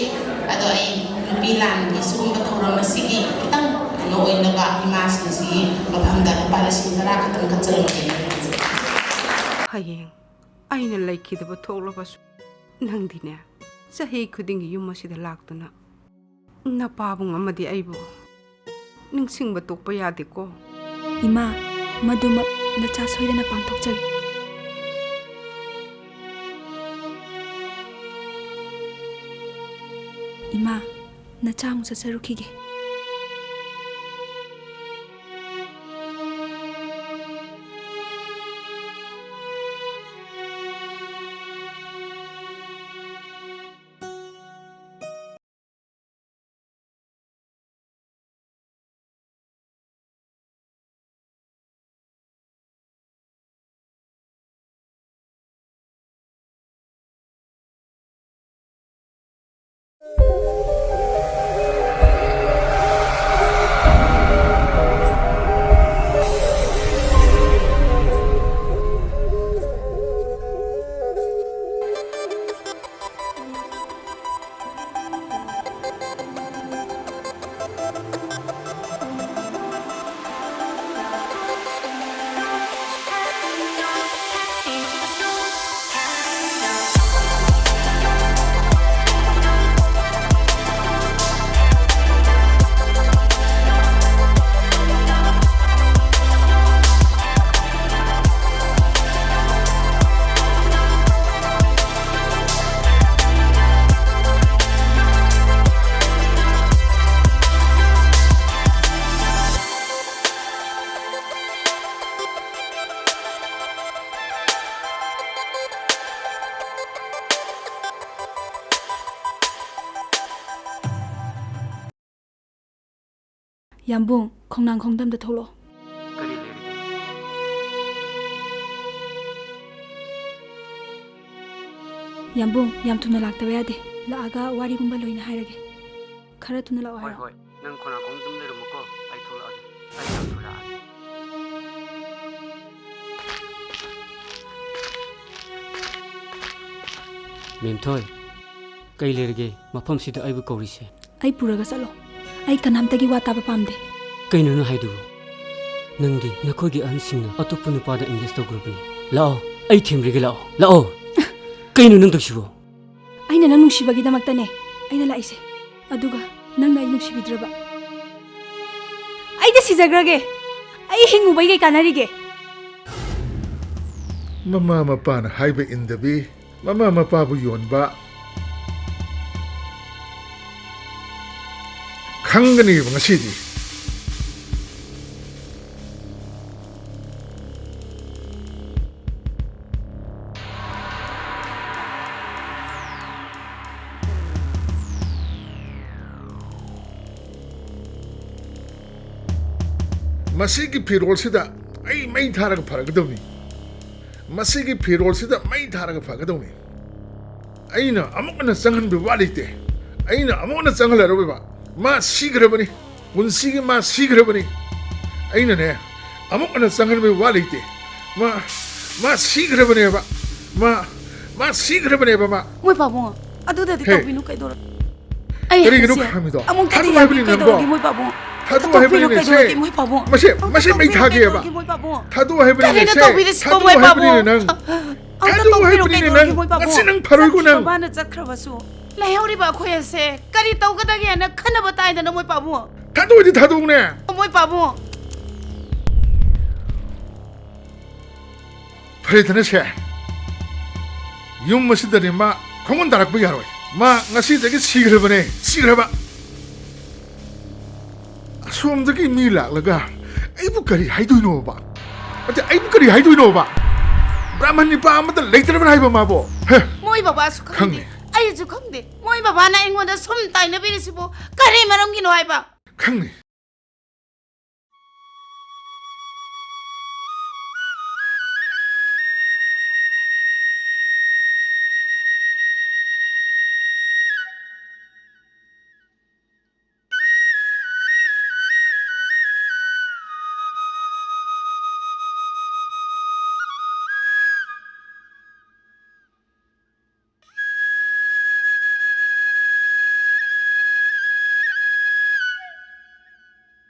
ꯑꯗꯣ ꯑꯩ ꯅꯨꯄꯤ ꯂꯥꯟꯒꯤ ꯁꯤꯒꯨꯝꯕ ꯊꯧꯔꯝ ꯑꯁꯤꯒꯤ ꯈꯤꯇꯪ ꯀꯩꯅꯣ ꯑꯣꯏꯅꯕ ꯏꯃꯥꯁꯤꯡꯁꯤꯒꯤ ꯃꯐꯝꯗ ꯂꯨꯄꯥ ꯂꯤꯁꯤꯡ ꯇꯔꯥ ꯈꯛꯇꯪ ꯀꯠꯆꯔꯝꯒꯦ꯫ ꯍꯌꯦꯡ ꯑꯩꯅ ꯂꯩꯈꯤꯗꯕ ꯊꯣꯛꯂꯕꯁꯨ, ꯅꯪꯗꯤꯅꯦ, ꯆꯍꯤ ꯈꯨꯗꯤꯡꯒꯤ ꯌꯨꯝ ꯑꯁꯤꯗ ꯂꯥꯛꯇꯨꯅ ꯅꯄꯥꯕꯨꯡ ꯑꯃꯗꯤ ꯑꯩꯕꯨ ꯅꯤꯡꯁꯤꯡꯕ ꯇꯣꯛꯄ ꯌꯥꯗꯦꯀꯣ꯫ ꯏꯃꯥ, ꯃꯗꯨꯃꯛ ꯅꯆꯥ ꯁꯣꯏꯗꯅ ꯄꯥꯡꯊꯣꯛꯆꯒꯦ꯫ ꯏꯃꯥ, ꯅꯆꯥ ꯑꯃꯨꯛ ꯆꯠꯆꯔꯨꯈꯤꯒꯦ꯫ ꯌꯥꯝꯕꯨꯡ, ꯈꯣꯡꯅꯥꯡ ꯈꯣꯡꯗꯝꯗ ꯊꯣꯛꯂꯛꯑꯣ꯫ ꯀꯔꯤ ꯂꯩꯔꯒꯦ? ꯌꯥꯝꯕꯨꯡ, ꯌꯥꯝ ꯊꯨꯅ ꯂꯥꯛꯇꯕ ꯌꯥꯗꯦ꯫ ꯂꯥꯛꯑꯒ ꯋꯥꯔꯤꯒꯨꯝꯕ ꯂꯣꯏꯅ ꯍꯥꯏꯔꯒꯦ꯫ ꯈꯔ ꯊꯨꯅ ꯂꯥꯛꯑꯣ ꯍꯣꯏ, ꯍꯥꯏꯔꯣ꯫ ꯍꯣꯏ꯫ ꯅꯪ ꯈꯣꯡꯅꯥꯡ ꯈꯣꯡꯗꯝ ꯂꯩꯔꯝꯃꯨꯀꯣ꯫ ꯑꯩ ꯊꯣꯛꯂꯛꯑꯒꯦ꯫ ꯑꯩ ꯌꯥꯝ ꯊꯨꯅ ꯂꯥꯛꯑꯒꯦ꯫ ꯃꯦꯝꯊꯣꯏ, ꯀꯩ ꯂꯩꯔꯒꯦ ꯃꯐꯝꯁꯤꯗ ꯑꯩꯕꯨ ꯀꯧꯔꯤꯁꯦ? ꯑꯩ ꯄꯨꯔꯒ ꯆꯠꯂꯣ꯫ ꯑꯩ ꯀꯅꯥꯝꯇꯒꯤ ꯋꯥ ꯇꯥꯕ ꯄꯥꯝꯗꯦ꯫ ꯀꯩꯅꯣ ꯅꯪ ꯍꯥꯏꯗꯨꯕꯨ? ꯅꯪꯗꯤ ꯅꯈꯣꯏꯒꯤ ꯑꯍꯟꯁꯤꯡꯅ ꯑꯇꯣꯞꯄ ꯅꯨꯄꯥꯗ engage ꯇꯧꯈ꯭ꯔꯕꯅꯤ꯫ ꯂꯥꯛꯑꯣ, ꯑꯩ ꯊꯦꯝꯕꯤꯒꯦ, ꯂꯥꯛꯑꯣ, ꯂꯥꯛꯑꯣ꯫ ꯀꯩꯅꯣ ꯅꯪ ꯇꯧꯁꯤꯕꯣ? ꯑꯩꯅ ꯅꯪ ꯅꯨꯡꯁꯤꯕꯒꯤꯗꯃꯛꯇꯅꯦ ꯑꯩꯅ ꯂꯥꯛꯏꯁꯦ꯫ ꯑꯗꯨꯒ ꯅꯪꯅ ꯑꯩ ꯅꯨꯡꯁꯤꯕꯤꯗ꯭ꯔꯕ? ꯑꯩꯗꯤ ꯁꯤꯖꯈ꯭ꯔꯒꯦ꯫ ꯑꯩ ꯍꯤꯡꯉꯨꯕꯩ ꯀꯩ ꯀꯥꯟꯅꯔꯤꯒꯦ? ꯃꯃꯥ ꯃꯄꯥꯅ ꯍꯥꯏꯕ ꯏꯟꯗꯕꯤ, ꯃꯃꯥ ꯃꯄꯥꯕꯨ ꯌꯣꯟꯕ, ꯈꯪꯒꯅꯦꯕ ꯉꯁꯤꯗꯤ꯫ ꯃꯁꯤꯒꯤ ꯐꯤꯔꯣꯜꯁꯤꯗ ꯑꯩ ꯃꯩ ꯊꯥꯔꯒ ꯐꯔꯒꯗꯕꯅꯤ꯫ ꯃꯁꯤꯒꯤ ꯐꯤꯔꯣꯜꯁꯤꯗ ꯃꯩ ꯊꯥꯔꯒ ꯐꯒꯗꯕꯅꯤ꯫ ꯑꯩꯅ ꯑꯃꯨꯛ ꯍꯟꯅ ꯆꯪꯍꯟꯕ ꯋꯥ ꯂꯩꯇꯦ꯫ ꯑꯩꯅ ꯑꯃꯨꯛ ꯍꯟꯅ ꯆꯪꯍꯜꯂꯔꯣꯏꯕ꯫ ꯃꯥ ꯁꯤꯈ꯭ꯔꯕꯅꯤ꯫ ꯄꯨꯟꯁꯤꯒꯤ ꯃꯥ ꯁꯤꯈ꯭ꯔꯕꯅꯤ꯫ ꯑꯩꯅꯅꯦ, ꯑꯃꯨꯛ ꯍꯟꯅ ꯆꯪꯍꯟꯕ ꯋꯥ ꯂꯩꯇꯦ꯫ ꯃꯥ, ꯃꯥ ꯁꯤꯈ꯭ꯔꯕꯅꯦꯕ꯫ ꯃꯥ, ꯃꯥ ꯁꯤꯈ꯭ꯔꯕꯅꯦꯕ ꯃꯥ꯫ ꯃꯣꯏ ꯄꯥꯕꯨꯡ, ꯑꯗꯨꯗꯗꯤ ꯍꯦ꯫ ꯇꯧꯕꯤꯅꯨ ꯀꯩꯗꯧꯔꯦ? ꯑꯩ ꯀꯔꯤꯒꯤꯅꯣ ꯍꯥꯏꯕꯁꯦ ꯈꯥꯝꯃꯤꯗꯣ? ꯑꯃꯨꯛꯇꯗꯤ ꯊꯥꯗꯣꯛꯑꯣ ꯍꯥꯏꯕꯅꯤ ꯌꯥꯕꯤꯌꯨ ꯅꯪꯕꯣ꯫ ꯀꯩꯗꯧꯔꯒꯦ, ꯃꯣꯏ ꯄꯥꯕꯨꯡ? ꯊꯥꯗꯣꯛꯑꯣ ꯇꯧꯕꯤꯅꯨ ꯍꯥꯏꯕꯅꯤꯅꯦ ꯁꯦ꯫ ꯀꯩꯗꯧꯔꯒꯦ, ꯃꯣꯏ ꯄꯥꯕꯨꯡ? ꯃꯁꯦ, ꯑꯝꯇ ꯃꯁꯦ ꯃꯩ ꯇꯧꯕꯤꯅꯨ ꯊꯥꯒꯦꯕ꯫ ꯀꯩꯗꯧꯔꯒꯦ, ꯃꯣꯏ ꯄꯥꯕꯨꯡ? ꯊꯥꯗꯣꯛꯑꯣ ꯍꯥꯏꯕꯅꯤꯅꯦ ꯀꯔꯤꯅꯣ ꯁꯦ꯫ ꯇꯧꯕꯤꯔꯤꯁꯤ, ꯊꯥꯗꯣꯛꯑꯣ ꯃꯣꯏ ꯍꯥꯏꯕꯅꯤꯅꯦ ꯄꯥꯕꯨꯡ? ꯅꯪ꯫ ꯑꯝꯇ ꯊꯥꯗꯣꯛꯑꯣ ꯇꯧꯕꯤꯅꯨ ꯍꯥꯏꯕꯅꯤꯅꯦ ꯀꯩꯗꯧꯔꯒꯦ, ꯅꯪ꯫ ꯃꯣꯏ ꯄꯥꯕꯨꯡ? ꯉꯁꯤ ꯅꯪ ꯐꯔꯣꯏꯀꯣ ꯆꯠꯈ꯭ꯔꯤꯕ ꯅꯪ꯫ ꯃꯥꯅ ꯆꯠꯈ꯭ꯔꯕꯁꯨ ꯂꯩꯍꯧꯔꯤꯕ ꯑꯩꯈꯣꯏ ꯑꯁꯦ ꯀꯔꯤ ꯇꯧꯒꯗꯒꯦꯅ ꯈꯟꯅꯕ ꯇꯥꯏꯗꯅ, ꯃꯣꯏ ꯄꯥꯕꯨꯡ꯫ ꯊꯥꯗꯣꯛꯑꯣꯗꯤ ꯊꯥꯗꯣꯛꯎꯅꯦ꯫ ꯃꯣꯏ ꯄꯥꯕꯨꯡ꯫ ꯐꯔꯦꯗꯅ ꯁꯦ, ꯌꯨꯝ ꯑꯁꯤꯗꯅꯦ ꯃꯥ ꯈꯣꯡꯒꯨꯟ ꯇꯥꯔꯛꯄ ꯌꯥꯔꯣꯏ꯫ ꯃꯥ ꯉꯁꯤꯗꯒꯤ ꯁꯤꯈ꯭ꯔꯕꯅꯦ, ꯁꯤꯈ꯭ꯔꯕ꯫ ꯑꯁꯣꯝꯗꯒꯤ ꯃꯤ ꯂꯥꯛꯂꯒ ꯑꯩꯕꯨ ꯀꯔꯤ ꯍꯥꯏꯗꯣꯏꯅꯣꯕ? ꯑꯗ ꯑꯩꯕꯨ ꯀꯔꯤ ꯍꯥꯏꯗꯣꯏꯅꯣꯕ? ꯕ꯭ꯔꯥꯍꯃꯟ ꯅꯤꯄꯥ ꯑꯃꯠꯇ ꯂꯩꯇ꯭ꯔꯕ꯭ꯔꯥ ꯍꯥꯏꯕ ꯃꯥꯕꯨ? ꯍꯦ? ꯃꯣꯏ ꯕꯕꯥꯁꯨ ꯈꯪꯗꯦ, ꯈꯪꯉꯦ꯫ ꯑꯩꯁꯨ ꯈꯪꯗꯦ꯫ ꯃꯣꯏ ꯕꯕꯥꯅ ꯑꯩꯉꯣꯟꯗ ꯁꯨꯝ ꯇꯥꯏꯅꯕꯤꯔꯤꯁꯤꯕꯨ ꯀꯔꯤ ꯃꯔꯝꯒꯤꯅꯣ ꯍꯥꯏꯕ? ꯈꯪꯉꯦ꯫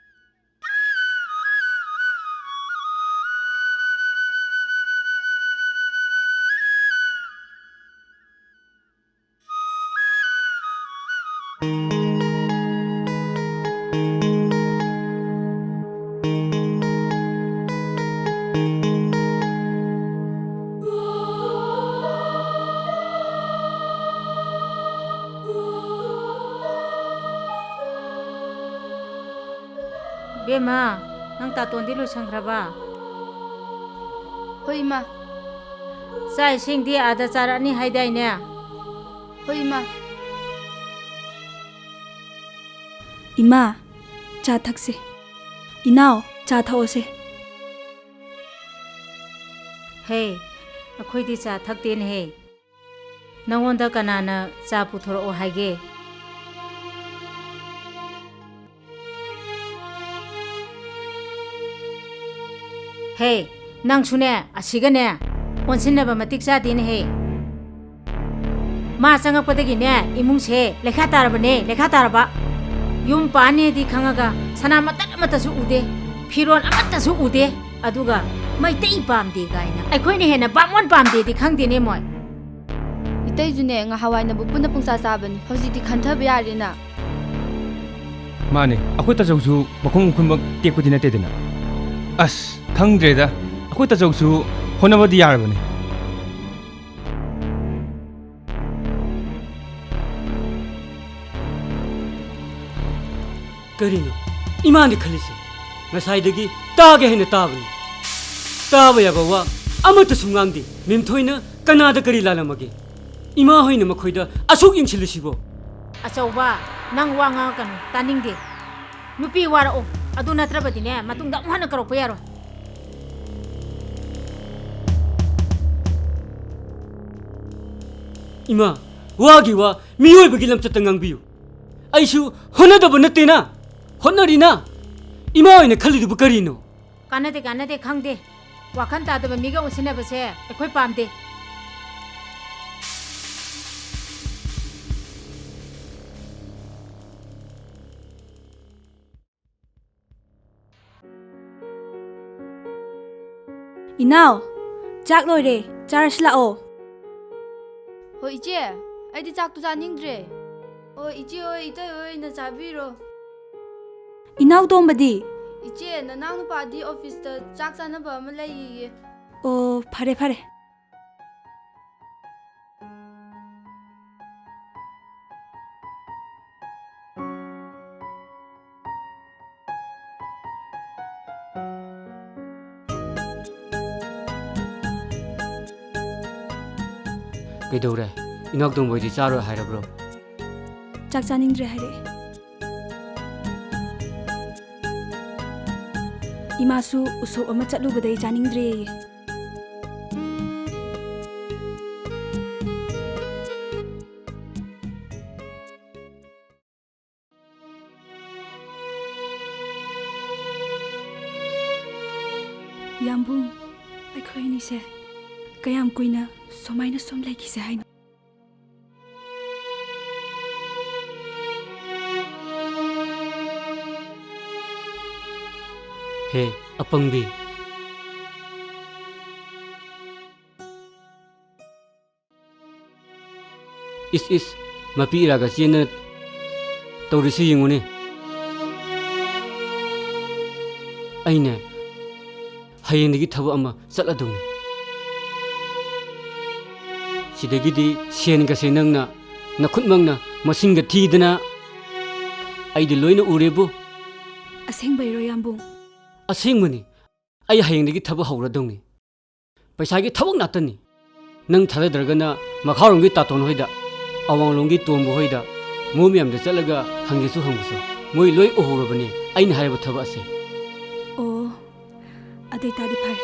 ꯏꯃꯥ, ꯅꯪ ꯇꯥꯇꯣꯟꯗꯤ ꯂꯣꯏꯁꯟꯈ꯭ꯔꯕ? ꯍꯣꯏ, ꯏꯃꯥ꯫ ꯆꯥꯛ ꯏꯁꯤꯡꯗꯤ ꯑꯥꯗ ꯆꯥꯔꯛꯑꯅꯤ ꯍꯥꯏꯗꯥꯏꯅꯦ? ꯍꯣꯏ, ꯏꯃꯥ꯫ ꯏꯃꯥ, ꯆꯥ ꯊꯛꯁꯦ꯫ ꯏꯅꯥꯎ, ꯆꯥ ꯊꯛꯑꯣꯁꯦ꯫ ꯍꯦ, ꯑꯩꯈꯣꯏꯗꯤ ꯆꯥ ꯊꯛꯇꯦꯅꯦꯍꯦ꯫ ꯅꯉꯣꯟꯗ ꯀꯅꯥꯅ ꯆꯥ ꯄꯨꯊꯣꯔꯛꯑꯣ ꯍꯥꯏꯒꯦ? ꯍꯦ, ꯅꯪꯁꯨꯅꯦ, ꯑꯁꯤꯒꯅꯦ, ꯑꯣꯟꯁꯤꯟꯅꯕ ꯃꯇꯤꯛ ꯆꯥꯗꯦꯅꯦꯍꯦ꯫ ꯃꯥ ꯆꯪꯉꯛꯄꯗꯒꯤꯅꯦ, ꯏꯃꯨꯡꯁꯦ ꯂꯩꯈꯥ ꯇꯥꯔꯕꯅꯦ, ꯂꯩꯈꯥ ꯇꯥꯔꯕ꯫ ꯌꯨꯝ ꯄꯥꯟꯅꯦꯗꯤ ꯈꯪꯉꯒ ꯁꯅꯥ ꯃꯇꯠ ꯑꯃꯠꯇꯁꯨ ꯎꯗꯦ, ꯐꯤꯔꯣꯜ ꯑꯃꯠꯇꯁꯨ ꯎꯗꯦ꯫ ꯑꯗꯨꯒ ꯃꯩꯇꯩ ꯄꯥꯝꯗꯦ ꯀꯥꯏꯅ ꯑꯩꯈꯣꯏꯅ ꯍꯦꯟꯅ ꯕꯥꯃꯣꯟ ꯄꯥꯝꯗꯦꯗꯤ ꯈꯪꯗꯦꯅꯦ ꯃꯣꯏ꯫ ꯏꯇꯩꯁꯨꯅꯦ, ꯉꯍꯥꯟꯋꯥꯏꯅꯕꯨ ꯄꯨꯟꯅ ꯄꯨꯡꯆꯥ ꯆꯥꯕꯅꯤ, ꯍꯧꯖꯤꯛꯇꯤ ꯈꯟꯊꯕ ꯌꯥꯔꯦꯅ꯫ ꯃꯥꯅꯦ, ꯑꯩꯈꯣꯏ ꯇꯥꯆꯧꯁꯨ ꯃꯈꯣꯡ ꯃꯈꯨꯟꯃꯛ ꯇꯦꯛꯄꯗꯤ ꯅꯠꯇꯦꯗꯅ꯫ ꯑꯁ, ꯈꯪꯗ꯭ꯔꯦꯗ, ꯑꯩꯈꯣꯏ ꯇꯥꯆꯧꯁꯨ ꯍꯣꯠꯅꯕꯗꯤ ꯌꯥꯔꯕꯅꯤ꯫ ꯀꯔꯤꯅꯣ ꯏꯃꯥꯅ ꯈꯜꯂꯤꯁꯦ? ꯉꯁꯥꯏꯗꯒꯤ ꯇꯥꯒꯦ ꯍꯥꯏꯅ ꯇꯥꯕꯅꯤ꯫ ꯇꯥꯕ ꯌꯥꯕ ꯋꯥ ꯑꯃꯠꯇꯁꯨ ꯉꯥꯡꯗꯦ꯫ ꯃꯦꯝꯊꯣꯏꯅ ꯀꯅꯥꯗ ꯀꯔꯤ ꯂꯥꯜꯂꯝꯃꯒꯦ? ꯏꯃꯥ ꯍꯣꯏꯅ ꯃꯈꯣꯏꯗ ꯑꯁꯨꯛ ꯌꯦꯡꯁꯤꯜꯂꯤꯁꯤꯕꯣ? ꯑꯆꯧꯕ, ꯅꯪ ꯋꯥ ꯉꯥꯡꯉꯛꯀꯅꯨ, ꯇꯥꯅꯤꯡꯗꯦ꯫ ꯅꯨꯄꯤ ꯋꯥꯔꯛꯑꯣ, ꯑꯗꯨ ꯅꯠꯇ꯭ꯔꯕꯗꯤꯅꯦ, ꯃꯇꯨꯡꯗ ꯑꯃꯨꯛ ꯍꯟꯅ ꯀꯧꯔꯛꯄ ꯌꯥꯔꯣꯏ꯫ ꯏꯃꯥ, ꯋꯥꯒꯤ ꯋꯥ, ꯃꯤꯑꯣꯏꯕꯒꯤ ꯂꯝꯆꯠꯇ ꯉꯥꯡꯕꯤꯌꯨ꯫ ꯑꯩꯁꯨ ꯍꯣꯠꯅꯗꯕ ꯅꯠꯇꯦꯅ, ꯍꯣꯠꯅꯔꯤꯅ꯫ ꯏꯃꯥ ꯑꯣꯏꯅ ꯈꯜꯂꯤꯗꯨꯕꯨ ꯀꯔꯤꯅꯣ? ꯀꯥꯟꯅꯗꯦ, ꯀꯥꯟꯅꯗꯦ, ꯈꯪꯗꯦ꯫ ꯋꯥꯈꯜ ꯇꯥꯗꯕ ꯃꯤꯒ ꯑꯣꯟꯁꯤꯟꯅꯕꯁꯦ ꯑꯩꯈꯣꯏ ꯄꯥꯝꯗꯦ꯫ ꯏꯅꯥꯎ, ꯆꯥꯛ ꯂꯣꯏꯔꯦ, ꯆꯥꯔꯁꯤ ꯂꯥꯛꯑꯣ꯫ ꯍꯣꯏ ꯏꯆꯦ, ꯑꯩꯗꯤ ꯆꯥꯛꯇꯨ ꯆꯥꯅꯤꯡꯗ꯭ꯔꯦ꯫ ꯑꯣ ꯏꯆꯦ ꯍꯣꯏ, ꯏꯇꯩ ꯍꯣꯏ ꯑꯣꯏꯅ ꯆꯥꯕꯤꯔꯣ꯫ ꯏꯅꯥꯎ ꯇꯣꯝꯕꯗꯤ? ꯏꯆꯦ, ꯅꯅꯥꯎ ꯅꯨꯄꯥꯗꯤ ꯑꯣꯐꯤꯁꯇ ꯆꯥꯛ ꯆꯥꯅꯕ ꯑꯃ ꯂꯩꯌꯦꯌꯦ꯫ ꯑꯣ, ꯐꯔꯦ ꯐꯔꯦ꯫ ꯀꯩꯗꯧꯔꯦ? ꯏꯅꯥꯎꯇꯣꯝꯕ ꯍꯣꯏꯗꯤ ꯆꯥꯔꯣꯏ ꯍꯥꯏꯔꯕ꯭ꯔꯣ? ꯆꯥꯛ ꯆꯥꯅꯤꯡꯗ꯭ꯔꯦ ꯍꯥꯏꯔꯛꯑꯦ꯫ ꯏꯃꯥꯁꯨ ꯎꯁꯣꯞ ꯑꯃ ꯆꯠꯂꯨꯕꯗꯩ ꯆꯥꯅꯤꯡꯗ꯭ꯔꯦꯌꯦ꯫ ꯌꯥꯝꯕꯨꯡ, ꯑꯩꯈꯣꯏ ꯑꯅꯤꯁꯦ ꯀꯌꯥꯝ ꯀꯨꯏꯅ ꯁꯨꯃꯥꯏꯅ ꯁꯨꯝ ꯂꯩꯈꯤꯁꯦ ꯍꯥꯏꯅꯣ? ꯍꯦ, ꯑꯄꯪꯕꯤ꯫ ꯏꯁ, ꯏꯁ, ꯃꯄꯤ ꯏꯔꯥꯒ ꯆꯦꯟꯗꯅ ꯇꯧꯔꯤꯁꯤ ꯌꯦꯡꯉꯨꯅꯦ꯫ ꯑꯩꯅꯦ, ꯍꯌꯦꯡꯗꯒꯤ ꯊꯕꯛ ꯑꯃ ꯆꯠꯂꯗꯧꯅꯤ꯫ ꯁꯤꯗꯒꯤꯗꯤ ꯁꯦꯟꯒꯁꯦ ꯅꯪꯅ ꯅꯈꯨꯠꯃꯛꯅ ꯃꯁꯤꯡꯒ ꯊꯤꯗꯅ ꯑꯩꯗꯤ ꯂꯣꯏꯅ ꯎꯔꯦꯕꯨ꯫ ꯑꯁꯦꯡꯕꯩꯔꯣ, ꯌꯥꯝꯕꯨꯡ? ꯑꯁꯦꯡꯕꯅꯤ꯫ ꯑꯩ ꯍꯌꯦꯡꯗꯒꯤ ꯊꯕꯛ ꯍꯧꯔꯗꯧꯅꯤ꯫ ꯄꯩꯁꯥꯒꯤ ꯊꯕꯛ ꯉꯥꯛꯇꯅꯤ꯫ ꯅꯪ ꯊꯥꯖꯗ꯭ꯔꯒꯅ ꯃꯈꯥꯔꯣꯝꯒꯤ ꯇꯥꯇꯣꯟ ꯍꯣꯏꯗ, ꯑꯋꯥꯡꯂꯣꯝꯒꯤ ꯇꯣꯝꯕ ꯍꯣꯏꯗ, ꯃꯣꯏ ꯃꯌꯥꯝꯗ ꯆꯠꯂꯒ ꯍꯪꯒꯦꯁꯨ ꯍꯪꯉꯨꯁꯣ꯫ ꯃꯣꯏ ꯂꯣꯏ ꯎꯍꯧꯔꯕꯅꯦ ꯑꯩꯅ ꯍꯥꯏꯔꯤꯕ ꯊꯕꯛ ꯑꯁꯦ꯫ ꯑꯣ, ꯑꯗꯨ ꯑꯣꯏꯇꯥꯗꯤ ꯐꯔꯦ꯫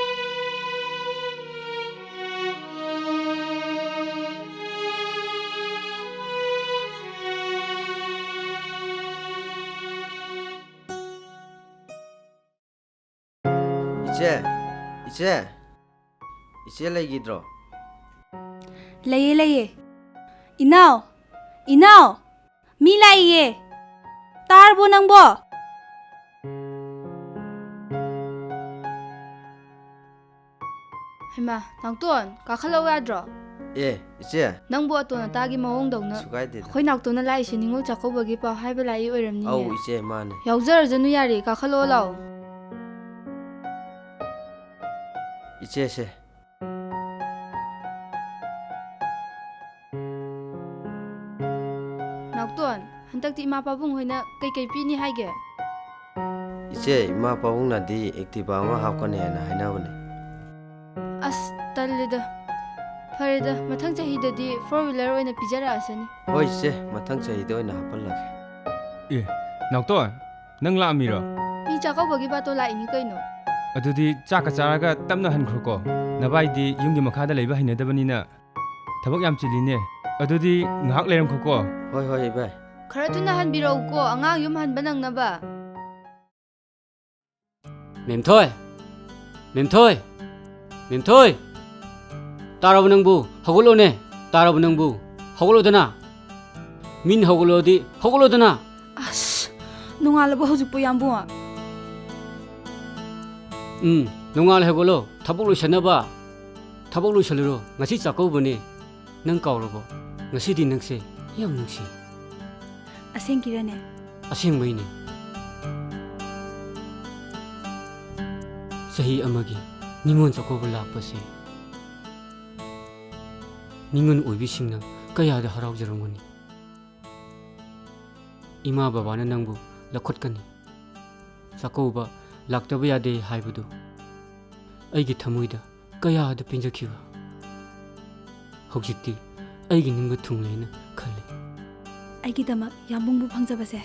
ꯏꯆꯦ, ꯏꯆꯦ, ꯏꯆꯦ ꯂꯩꯈꯤꯗ꯭ꯔꯣ? ꯂꯩꯌꯦ, ꯂꯩꯌꯦ꯫ ꯏꯅꯥꯎ, ꯏꯅꯥꯎ, ꯃꯤ ꯂꯥꯛꯏꯌꯦ꯫ ꯇꯥꯔꯕꯣ ꯅꯪꯕꯣ? ꯍꯩꯃꯥ, ꯅꯥꯎꯇꯣꯟ, ꯀꯥꯈꯠꯂꯛꯎ ꯌꯥꯗ꯭ꯔꯣ? ꯑꯦ, ꯏꯆꯦ꯫ ꯅꯪꯕꯨ ꯑꯇꯣꯟ ꯑꯇꯥꯒꯤ ꯃꯑꯣꯡꯗꯧꯅ꯫ ꯀꯩꯁꯨ ꯀꯥꯏꯗꯦꯗ꯫ ꯑꯩꯈꯣꯏ ꯅꯥꯎꯇꯣꯟꯅ ꯂꯥꯛꯏꯁꯦ ꯅꯤꯉꯣꯜ ꯆꯥꯛꯀꯧꯕꯒꯤ ꯄꯥꯎ ꯍꯥꯏꯕ ꯂꯥꯛꯏ ꯑꯣꯏꯔꯝꯅꯤꯅꯦ꯫ ꯑꯧ, ꯏꯆꯦ, ꯃꯥꯅꯦ꯫ ꯌꯥꯎꯖꯔꯖꯅꯨ ꯌꯥꯔꯦ, ꯀꯥꯈꯠꯂꯛꯑꯣ ꯂꯥꯛꯑꯣ꯫ ꯏꯆꯦꯁꯦ꯫ ꯅꯥꯎꯇꯣꯟ, ꯍꯟꯗꯛꯇꯤ ꯏꯃꯥ ꯄꯥꯕꯨꯡ ꯍꯣꯏꯅ ꯀꯩꯀꯩ ꯄꯤꯅꯤ ꯍꯥꯏꯒꯦ? ꯏꯆꯦ, ꯏꯃꯥ ꯄꯥꯕꯨꯡꯅꯗꯤ Activa ꯑꯃ ꯍꯥꯞꯀꯅꯤ ꯍꯥꯏꯅ ꯍꯥꯏꯅꯕꯅꯦ꯫ ꯑꯁ, ꯇꯜꯂꯤꯗ꯫ ꯐꯔꯦꯗ, ꯃꯊꯪ ꯆꯍꯤꯗꯗꯤ four wheeler ꯑꯣꯏꯅ ꯄꯤꯖꯔꯛꯑꯁꯅꯤ꯫ ꯍꯣꯏ ꯏꯆꯦ, ꯃꯊꯪ ꯆꯍꯤꯗ ꯑꯣꯏꯅ ꯍꯥꯞꯍꯜꯂꯒꯦ꯫ ꯑꯦ, ꯅꯥꯎꯇꯣꯟ, ꯅꯪ ꯂꯥꯛꯑꯝꯃꯤꯔꯣ? ꯃꯤ ꯆꯥꯛꯀꯧꯕꯒꯤ ꯕꯥꯇꯣꯟ ꯂꯥꯛꯏꯅꯤ ꯀꯩꯅꯣ꯫ ꯑꯗꯨꯗꯤ ꯆꯥꯛꯀ ꯆꯥꯔꯒ ꯇꯞꯅ ꯍꯟꯈ꯭ꯔꯣꯀꯣ꯫ ꯅꯕꯥꯏꯗꯤ ꯌꯨꯝꯒꯤ ꯃꯈꯥꯗ ꯂꯩꯕ ꯍꯩꯅꯗꯕꯅꯤꯅ ꯊꯕꯛ ꯌꯥꯝ ꯆꯤꯜꯂꯤꯅꯦ꯫ ꯑꯗꯨꯗꯤ ꯉꯥꯏꯍꯥꯛ ꯂꯩꯔꯝꯈꯣꯀꯣ꯫ ꯍꯣꯏ, ꯍꯣꯏ, ꯏꯕꯥꯏ꯫ ꯈꯔ ꯊꯨꯅ ꯍꯟꯕꯤꯔꯛꯎꯀꯣ, ꯑꯉꯥꯡ ꯌꯨꯝ ꯍꯟꯕ ꯅꯪꯅꯕ꯫ ꯃꯦꯝꯊꯣꯏ! ꯃꯦꯝꯊꯣꯏ! ꯃꯦꯝꯊꯣꯏ! ꯇꯥꯔꯕ ꯅꯪꯕꯨ? ꯍꯧꯒꯠꯂꯣꯅꯦ! ꯇꯥꯔꯕ ꯅꯪꯕꯨ? ꯍꯧꯒꯠꯂꯣꯗꯅ! ꯃꯤꯅ ꯍꯧꯒꯠꯂꯣꯗꯤ ꯍꯧꯒꯠꯂꯣꯗꯅ! ꯑꯁ, ꯅꯣꯡꯉꯥꯜꯂꯕ ꯍꯧꯖꯤꯛꯄꯨ, ꯌꯥꯝꯕꯨꯡ? ꯎꯝ, ꯅꯣꯡꯉꯥꯜꯂꯦ, ꯍꯧꯒꯠꯂꯣ꯫ ꯊꯕꯛ ꯂꯣꯏꯁꯟꯅꯕ꯫ ꯊꯕꯛ ꯂꯣꯏꯁꯜꯂꯨꯔꯣ꯫ ꯉꯁꯤ ꯆꯥꯛꯀꯧꯕꯅꯦ꯫ ꯅꯪ ꯀꯥꯎꯔꯕꯣ? ꯉꯁꯤꯗꯤ ꯅꯪꯁꯦ ꯌꯥꯝ ꯅꯨꯡꯁꯤ꯫ ꯑꯁꯦꯡꯀꯤꯔꯅꯦ? ꯑꯁꯦꯡꯕꯩꯅꯦ꯫ ꯆꯍꯤ ꯑꯃꯒꯤ ꯅꯤꯉꯣꯜ ꯆꯥꯛꯀꯧꯕ ꯂꯥꯛꯄꯁꯦ ꯅꯤꯉꯣꯜ ꯑꯣꯏꯕꯤꯁꯤꯡꯅ ꯀꯌꯥꯗ ꯍꯔꯥꯎꯖꯔꯝꯒꯅꯤ꯫ ꯏꯃꯥ ꯕꯕꯥꯅ ꯅꯪꯕꯨ ꯂꯧꯈꯠꯀꯅꯤ꯫ ꯆꯥꯛꯀꯧꯕ ꯂꯥꯛꯇꯕ ꯌꯥꯗꯦ ꯍꯥꯏꯕꯗꯨ ꯑꯩꯒꯤ ꯊꯃꯣꯏꯗ ꯀꯌꯥꯗ ꯄꯦꯟꯖꯈꯤꯕ꯫ ꯍꯧꯖꯤꯛꯇꯤ ꯑꯩꯒꯤ ꯅꯤꯡꯕ ꯊꯨꯡꯂꯦꯅ ꯈꯜꯂꯤ꯫ ꯑꯩꯒꯤꯗꯃꯛ ꯌꯥꯝꯕꯨꯡꯕꯨ ꯐꯪꯖꯕꯁꯦ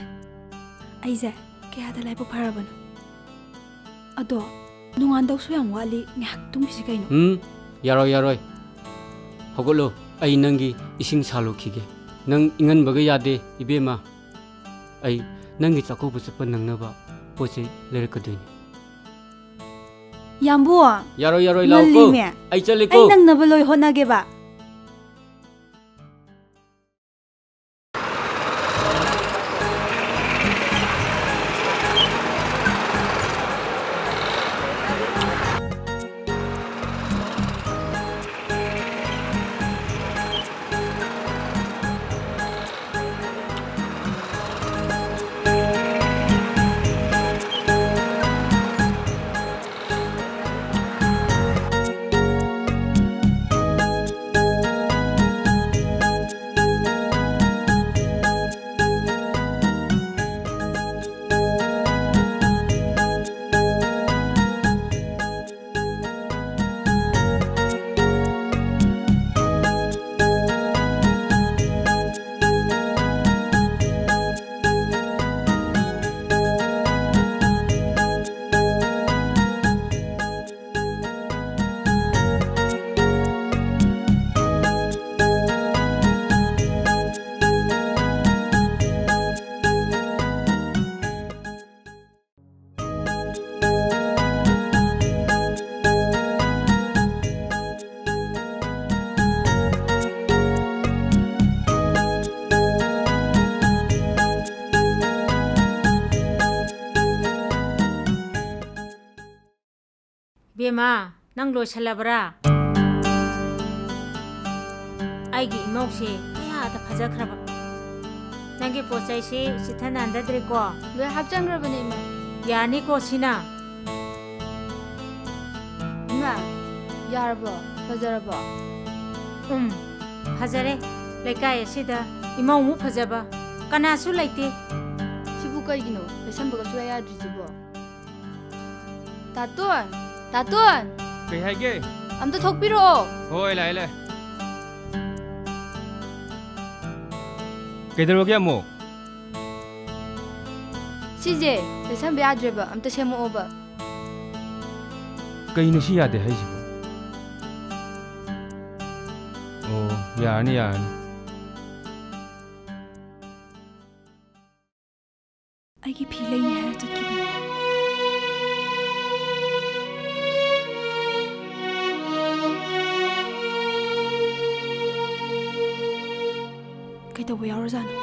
ꯑꯩꯁꯦ ꯀꯌꯥꯗ ꯂꯥꯏꯕꯛ ꯐꯔꯕꯅꯣ꯫ ꯑꯗꯣ ꯅꯣꯡꯉꯥꯟꯗꯧꯁꯨ ꯌꯥꯝ ꯋꯥꯠꯂꯤ, ꯉꯥꯏꯍꯥꯛ ꯇꯨꯝꯈꯤꯁꯤ ꯀꯩꯅꯣ꯫ ꯎꯝ, ꯌꯥꯔꯣꯏ, ꯌꯥꯔꯣꯏ꯫ ꯍꯧꯒꯠꯂꯣ, ꯑꯩ ꯅꯪꯒꯤ ꯏꯁꯤꯡ ꯁꯥꯜꯂꯨꯈꯤꯒꯦ꯫ ꯅꯪ ꯏꯪꯍꯟꯕꯒ ꯌꯥꯗꯦ, ꯏꯕꯦꯝꯃ꯫ ꯑꯩ ꯅꯪꯒꯤ ꯆꯥꯛꯀꯧꯕ ꯆꯠꯄ ꯅꯪꯅꯕ ꯄꯣꯠ ꯆꯩ ꯂꯩꯔꯛꯀꯗꯣꯏꯅꯤ꯫ ꯌꯥꯝꯕꯨ! ꯌꯥꯔꯣꯏ, ꯌꯥꯔꯣꯏ, ꯂꯥꯛꯑꯣꯀꯣ꯫ ꯉꯜꯂꯤꯃꯦ꯫ ꯑꯩ ꯆꯠꯂꯦꯀꯣ꯫ ꯑꯩ ꯅꯪꯅꯕ ꯂꯣꯏ ꯍꯣꯠꯅꯒꯦꯕ꯫ ꯕꯦꯝꯃ, ꯅꯪ ꯂꯣꯏꯁꯜꯂꯕ꯭ꯔꯥ? ꯑꯩꯒꯤ ꯏꯃꯧꯁꯦ ꯀꯌꯥꯗ ꯐꯖꯈ꯭ꯔꯕ꯫ ꯅꯪꯒꯤ ꯄꯣꯠ ꯆꯩꯁꯤ ꯆꯤꯠꯊ ꯅꯥꯟꯗꯗ꯭ꯔꯦꯀꯣ? ꯂꯣꯏ ꯍꯥꯞꯆꯟꯈ꯭ꯔꯕꯅꯦ, ꯏꯃꯥ꯫ ꯌꯥꯅꯤꯀꯣ ꯁꯤꯅ? ꯏꯃꯥ, ꯌꯥꯔꯕꯣ? ꯐꯖꯔꯕꯣ? ꯎꯝ, ꯐꯖꯔꯦ꯫ ꯂꯩꯀꯥꯏ ꯑꯁꯤꯗ ꯏꯃꯧꯃꯨꯛ ꯐꯖꯕ ꯀꯅꯥꯁꯨ ꯂꯩꯇꯦ꯫ ꯁꯤꯕꯨ ꯀꯩꯒꯤꯅꯣ? ꯂꯩꯁꯟꯕꯒ ꯁꯨꯡꯌꯥ ꯌꯥꯗ꯭ꯔꯤꯁꯤꯕꯣ? ꯇꯥꯇꯣꯟ! ꯇꯥꯇꯣꯟ! ꯀꯩ ꯍꯥꯏꯒꯦ? ꯑꯝꯇ ꯊꯣꯛꯄꯤꯔꯛꯑꯣ꯫ ꯍꯣꯏ, ꯂꯥꯛꯑꯦ, ꯂꯥꯛꯑꯦ꯫ ꯀꯩꯗꯧꯔꯒꯦ ꯑꯃꯨꯛ? ꯁꯤꯁꯦ ꯂꯩꯁꯟꯕ ꯌꯥꯗ꯭ꯔꯦꯕ, ꯑꯝꯇ ꯁꯦꯝꯃꯛꯑꯣꯕ꯫ ꯀꯩꯅꯣ ꯁꯤ ꯌꯥꯗꯦ ꯍꯥꯏꯁꯤꯕꯣ? ꯑꯣ, ꯌꯥꯔꯅꯤ, ꯌꯥꯔꯅꯤ꯫ ꯑꯩꯒꯤ ꯐꯤ ꯂꯩꯅꯤ ꯍꯥꯏꯔ ꯆꯠꯈꯤꯕꯅꯤ꯫ ꯀꯩꯗꯧꯕ ꯌꯥꯎꯔꯖꯥꯠꯅꯣ?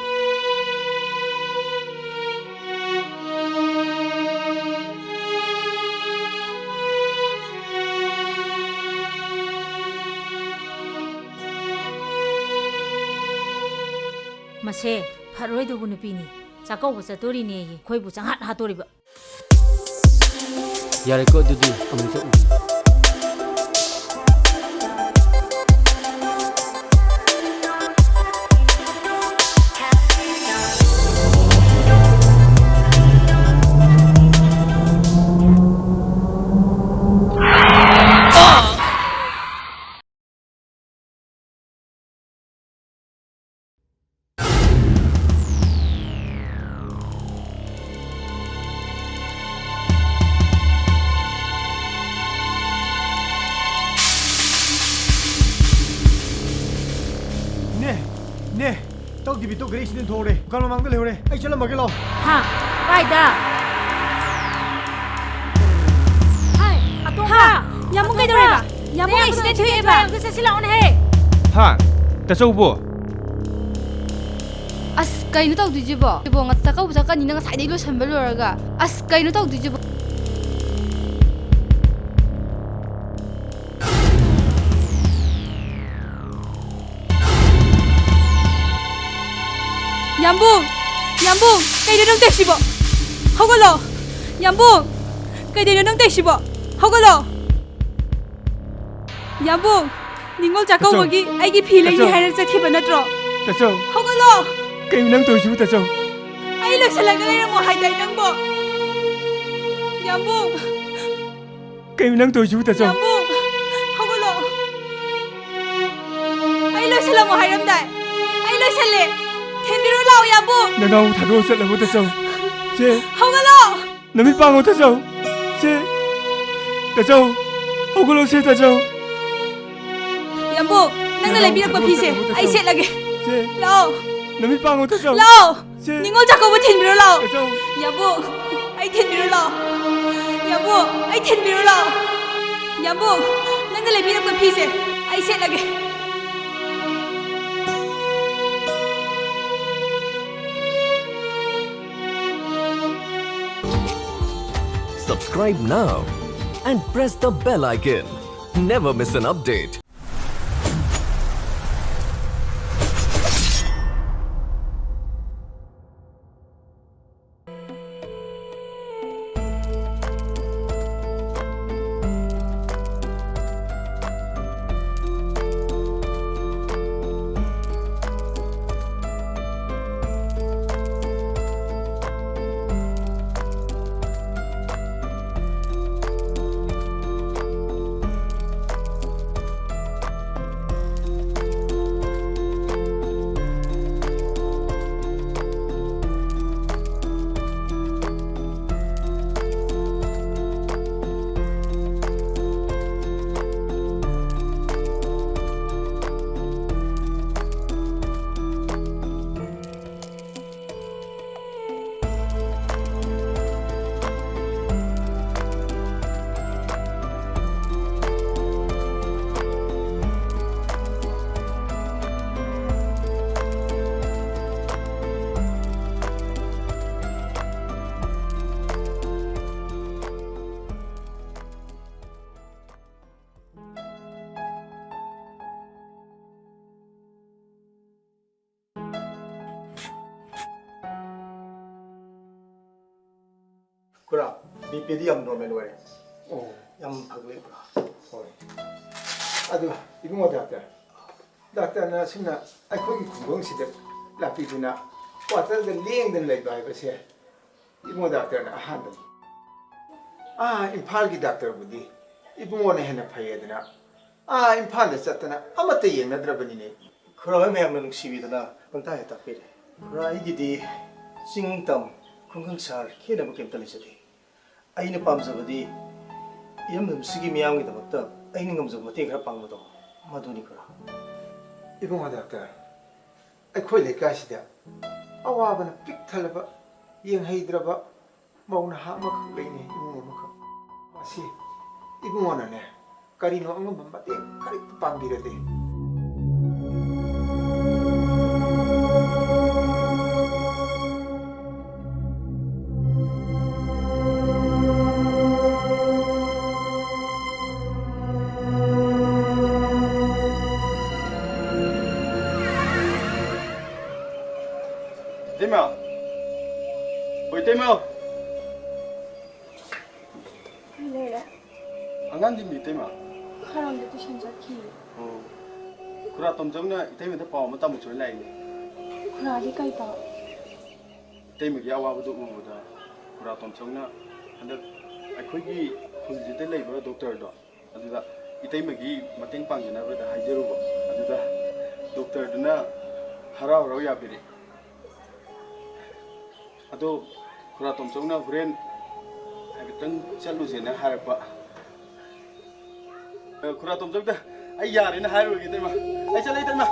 ꯃꯁꯦ ꯐꯔꯣꯏꯗꯧꯕ ꯅꯨꯄꯤꯅꯤ꯫ ꯆꯥꯛꯀꯧꯕ ꯆꯠꯇꯣꯔꯤꯅꯦꯌꯦ, ꯑꯩꯈꯣꯏꯕꯨ ꯆꯪꯍꯥꯠ ꯍꯥꯠꯇꯣꯔꯤꯕ꯫ ꯌꯥꯔꯦꯀꯣ, ꯑꯗꯨꯗꯤ ꯑꯃꯨꯛꯇ ꯎꯕꯤ꯫ ꯅꯦ, ꯅꯦ, ꯇꯧꯗꯕꯤ ꯇꯧꯈ꯭ꯔꯦ, ꯑꯩ ꯁꯤꯗ ꯊꯣꯛꯍꯧꯔꯦ꯫ ꯗꯨꯀꯥꯟ ꯃꯃꯥꯡꯗ ꯂꯩꯍꯧꯔꯦ꯫ ꯑꯩ ꯆꯠꯂꯝꯃꯒꯦ, ꯂꯥꯛꯑꯣ꯫ ꯍꯥ? ꯀꯥꯏꯗ? ꯍꯥꯏ, ꯑꯇꯣꯝꯕ! ꯍꯥ? ꯌꯥꯝꯕꯨꯡ ꯑꯇꯣꯝꯕ! ꯀꯩꯗꯧꯔꯦꯕ? ꯌꯥꯝꯕꯨꯡ ꯅꯌꯥꯝꯕꯗꯣ ꯑꯦꯛꯁꯤꯗꯦꯟ ꯊꯣꯛꯑꯦꯕ꯫ ꯑꯝꯇ ꯆꯠꯁꯤ ꯂꯥꯛꯑꯣꯅꯦꯍꯦ꯫ ꯍꯥ? ꯇꯥꯆꯧꯕꯣ? ꯑꯁ, ꯀꯩꯅꯣ ꯇꯧꯗꯣꯏꯁꯤꯕꯣ? ꯏꯕꯣ, ꯉ-, ꯆꯥꯛꯀꯧꯕ ꯆꯠꯀꯅꯤꯅ ꯉꯁꯥꯏꯗꯩ ꯂꯣꯏꯁꯟꯕ ꯂꯣꯏꯔꯒ꯫ ꯑꯁ, ꯀꯩꯅꯣ ꯇꯧꯗꯣꯏꯁꯤꯕꯣ? ꯌꯥꯝꯕꯨꯡ! ꯌꯥꯝꯕꯨꯡ! ꯀꯩꯅꯣ ꯅꯪ ꯇꯧꯏꯁꯤꯕꯣ? ꯍꯧꯒꯠꯂꯣ! ꯌꯥꯝꯕꯨꯡ! ꯀꯩꯗꯧꯔꯤꯅꯣ ꯅꯪ ꯇꯧꯏꯁꯤꯕꯣ? ꯍꯧꯒꯠꯂꯣ! ꯌꯥꯝꯕꯨꯡ! ꯅꯤꯉꯣꯜ ꯆꯥꯛꯀꯧꯕꯒꯤ ꯑꯩꯒꯤ ꯐꯤ ꯂꯩꯅꯤ ꯇꯥꯆꯧ! ꯍꯥꯏꯅ ꯆꯠꯈꯤꯕ ꯅꯠꯇ꯭ꯔꯣ? ꯇꯥꯆꯧ! ꯍꯧꯒꯠꯂꯣ! ꯀꯩꯅꯣ ꯅꯪ ꯇꯧꯔꯤꯁꯤꯕꯨ, ꯇꯥꯆꯧ? ꯑꯩ ꯂꯣꯏꯁꯤꯜꯂꯒ ꯂꯩꯔꯝꯃꯣ ꯍꯥꯏꯗꯥꯏ ꯅꯪꯕꯣ? ꯌꯥꯝꯕꯨꯡ! ꯀꯩꯅꯣ ꯅꯪ ꯇꯧꯔꯤꯁꯤꯕꯨ, ꯇꯥꯆꯧ? ꯌꯥꯝꯕꯨꯡ! ꯍꯧꯒꯠꯂꯣ! ꯑꯩ ꯂꯣꯏꯁꯤꯜꯂꯝꯃꯣ ꯍꯥꯏꯔꯝꯗꯥꯏ? ꯑꯩ ꯂꯣꯏꯁꯤꯜꯂꯦ! ꯊꯤꯟꯕꯤꯔꯨ ꯂꯥꯛꯑꯣ, ꯌꯥꯝꯕꯨꯡ! ꯅꯅꯥꯎ ꯊꯥꯗꯣꯛꯑ ꯆꯠꯂꯕꯣ, ꯇꯥꯆꯧ? ꯆꯦ! ꯍꯧꯒꯠꯂꯣ! ꯅꯃꯤꯠ ꯄꯥꯡꯉꯣ, ꯇꯥꯆꯧ! ꯆꯦ! ꯇꯥꯆꯧ! ꯍꯧꯒꯠꯂꯣ, ꯆꯦ, ꯇꯥꯆꯧ! ꯌꯥꯝꯕꯨꯡ, ꯅꯪꯅ ꯅꯅꯥꯎ ꯂꯩꯕꯤꯔꯛꯄ ꯊꯥꯗꯣꯛꯑ ꯐꯤꯁꯦ ꯆꯠꯂꯕꯣ, ꯑꯩ ꯇꯥꯆꯧ? ꯁꯦꯠꯂꯒꯦ꯫ ꯆꯦ! ꯂꯥꯛꯑꯣ! ꯅꯃꯤꯠ ꯄꯥꯡꯉꯣ, ꯇꯥꯆꯧ! ꯂꯥꯛꯑꯣ! ꯆꯦ! ꯅꯤꯉꯣꯜ ꯆꯥꯛꯀꯧꯕ ꯊꯤꯟꯕꯤꯔꯣ ꯂꯥꯛꯑꯣ! ꯇꯥꯆꯧ! ꯌꯥꯝꯕꯨꯡ, ꯑꯩ ꯊꯤꯟꯕꯤꯔꯣ ꯂꯥꯛꯑꯣ! ꯌꯥꯝꯕꯨꯡ, ꯑꯩ ꯊꯤꯟꯕꯤꯔꯣ ꯂꯥꯛꯑꯣ! ꯌꯥꯝꯕꯨꯡ, ꯅꯪꯅ ꯂꯩꯕꯤꯔꯛꯄ ꯐꯤꯁꯦ ꯑꯩ ꯁꯦꯠꯂꯒꯦ꯫ Subscribe now and press the bell icon. Never miss an update. B ꯄꯤꯗꯤ ꯌꯥꯝ ꯅꯣꯔꯃꯦꯜ ꯑꯣꯏꯔꯦ꯫ ꯑꯣ꯫ ꯌꯥꯝ ꯐꯒꯠꯂꯦ ꯄꯨꯔꯥ꯫ ꯍꯣꯏ꯫ ꯑꯗꯨ ꯏꯕꯨꯡꯉꯣ ꯗꯥꯛꯇꯔ, ꯗꯥꯛꯇꯔꯅ ꯑꯁꯨꯝꯅ ꯑꯩꯈꯣꯏꯒꯤ ꯈꯨꯡꯒꯪꯁꯤꯗ ꯂꯥꯛꯄꯤꯗꯨꯅ ꯀ꯭ꯋꯥꯇꯔꯗ ꯂꯦꯡꯗꯅ ꯂꯩꯕ ꯍꯥꯏꯕꯁꯦ ꯏꯕꯨꯡꯉꯣ ꯗꯥꯛꯇꯔꯅ ꯑꯍꯥꯟꯕꯅꯤ꯫ ꯑꯥ ꯏꯝꯐꯥꯜꯒꯤ ꯗꯥꯛꯇꯔꯕꯨꯗꯤ ꯏꯕꯨꯡꯉꯣꯅ ꯍꯦꯟꯅ ꯐꯩꯌꯦꯗꯅ ꯑꯥ ꯏꯝꯐꯥꯜꯗ ꯆꯠꯇꯅ ꯑꯃꯠꯇ ꯌꯦꯡꯅꯗ꯭ꯔꯕꯅꯤꯅꯦ꯫ ꯈꯨꯔꯥ ꯍꯣꯏ ꯃꯌꯥꯝꯅ ꯅꯨꯡꯁꯤꯕꯤꯗꯅ ꯄꯪꯇꯥꯛ ꯍꯦꯛ ꯇꯥꯛꯄꯤꯔꯦ꯫ ꯈꯨꯔꯥ ꯑꯩꯒꯤꯗꯤ ꯆꯤꯡ ꯇꯝ ꯈꯨꯡꯒꯪ ꯁꯍꯔ ꯈꯦꯠꯅꯕ ꯀꯩꯝꯇ ꯂꯩꯖꯗꯦ꯫ ꯑꯩꯅ ꯄꯥꯝꯖꯕꯗꯤ ꯏꯔꯝꯗꯝꯁꯤꯒꯤ ꯃꯤꯌꯥꯝꯒꯤꯗꯃꯛꯇ ꯑꯩꯅ ꯉꯝꯖꯕ ꯃꯇꯦꯡ ꯈꯔ ꯄꯥꯡꯕꯗꯣ ꯃꯗꯨꯅꯤ ꯈꯨꯔꯥ꯫ ꯏꯕꯨꯡꯉꯣ ꯗꯥꯛꯇꯔ, ꯑꯩꯈꯣꯏ ꯂꯩꯀꯥꯏꯁꯤꯗ ꯑꯋꯥꯕꯅ ꯄꯤꯛ ꯊꯜꯂꯕ, ꯌꯦꯡꯍꯩꯗ꯭ꯔꯕ ꯃꯧ ꯅꯍꯥ ꯑꯃꯈꯛ ꯂꯩꯅꯦ, ꯏꯃꯨꯡ ꯑꯃꯈꯛ꯫ ꯃꯁꯤ ꯏꯕꯨꯡꯉꯣꯅꯅꯦ, ꯀꯔꯤꯅꯣ ꯑꯉꯝꯕ ꯃꯇꯦꯡ ꯈꯔ ꯄꯥꯡꯕꯤꯔꯗꯤ꯫ ꯏꯇꯩꯃ! ꯍꯣꯏ, ꯏꯇꯩꯃ! ꯀꯩ ꯂꯩꯔꯦ? ꯑꯉꯥꯡꯗꯤ ꯃꯤ ꯏꯇꯩꯃ? ꯈꯔꯝꯗ ꯇꯨꯏꯁꯟ ꯆꯠꯈꯤ꯫ ꯑꯣ꯫ ꯈꯨꯔꯥ ꯇꯣꯝꯆꯧꯅ ꯏꯇꯩꯃꯗ ꯄꯥꯎ ꯑꯃ ꯇꯝꯃꯨꯁꯣꯏ ꯂꯥꯛꯏꯅꯦ꯫ ꯈꯨꯔꯥꯗꯤ ꯀꯩ ꯄꯥꯎ? ꯏꯇꯩꯃꯒꯤ ꯑꯋꯥꯕꯗꯨ ꯎꯕꯗ ꯈꯨꯔꯥ ꯇꯣꯝꯆꯧꯅ ꯍꯟꯗꯛ ꯑꯩꯈꯣꯏꯒꯤ ꯈꯨꯜꯁꯤꯗ ꯂꯩꯕ ꯗꯣꯛꯇꯔꯗꯣ, ꯑꯗꯨꯗ ꯏꯇꯩꯃꯒꯤ ꯃꯇꯦꯡ ꯄꯥꯡꯖꯅꯕꯗ ꯍꯥꯏꯖꯔꯨꯕ꯫ ꯑꯗꯨꯗ ꯗꯣꯛꯇꯔꯗꯨꯅ ꯍꯔꯥꯎ ꯍꯔꯥꯎ ꯌꯥꯕꯤꯔꯛꯑꯦ꯫ ꯑꯗꯣ ꯈꯨꯔꯥ ꯇꯣꯝꯆꯧꯅ ꯍꯣꯔꯦꯟ ꯍꯥꯏꯐꯦꯠꯇꯪ ꯆꯠꯂꯨꯁꯦꯅ ꯍꯥꯏꯔꯛꯄ꯫ ꯑ, ꯈꯨꯔꯥ ꯇꯣꯝꯆꯧꯗ ꯑꯩ ꯌꯥꯔꯦꯅ ꯍꯥꯏꯔꯨꯔꯒꯦ, ꯏꯇꯩꯃ꯫ ꯑꯩ ꯆꯠꯂꯦ, ꯏꯇꯩꯃ꯫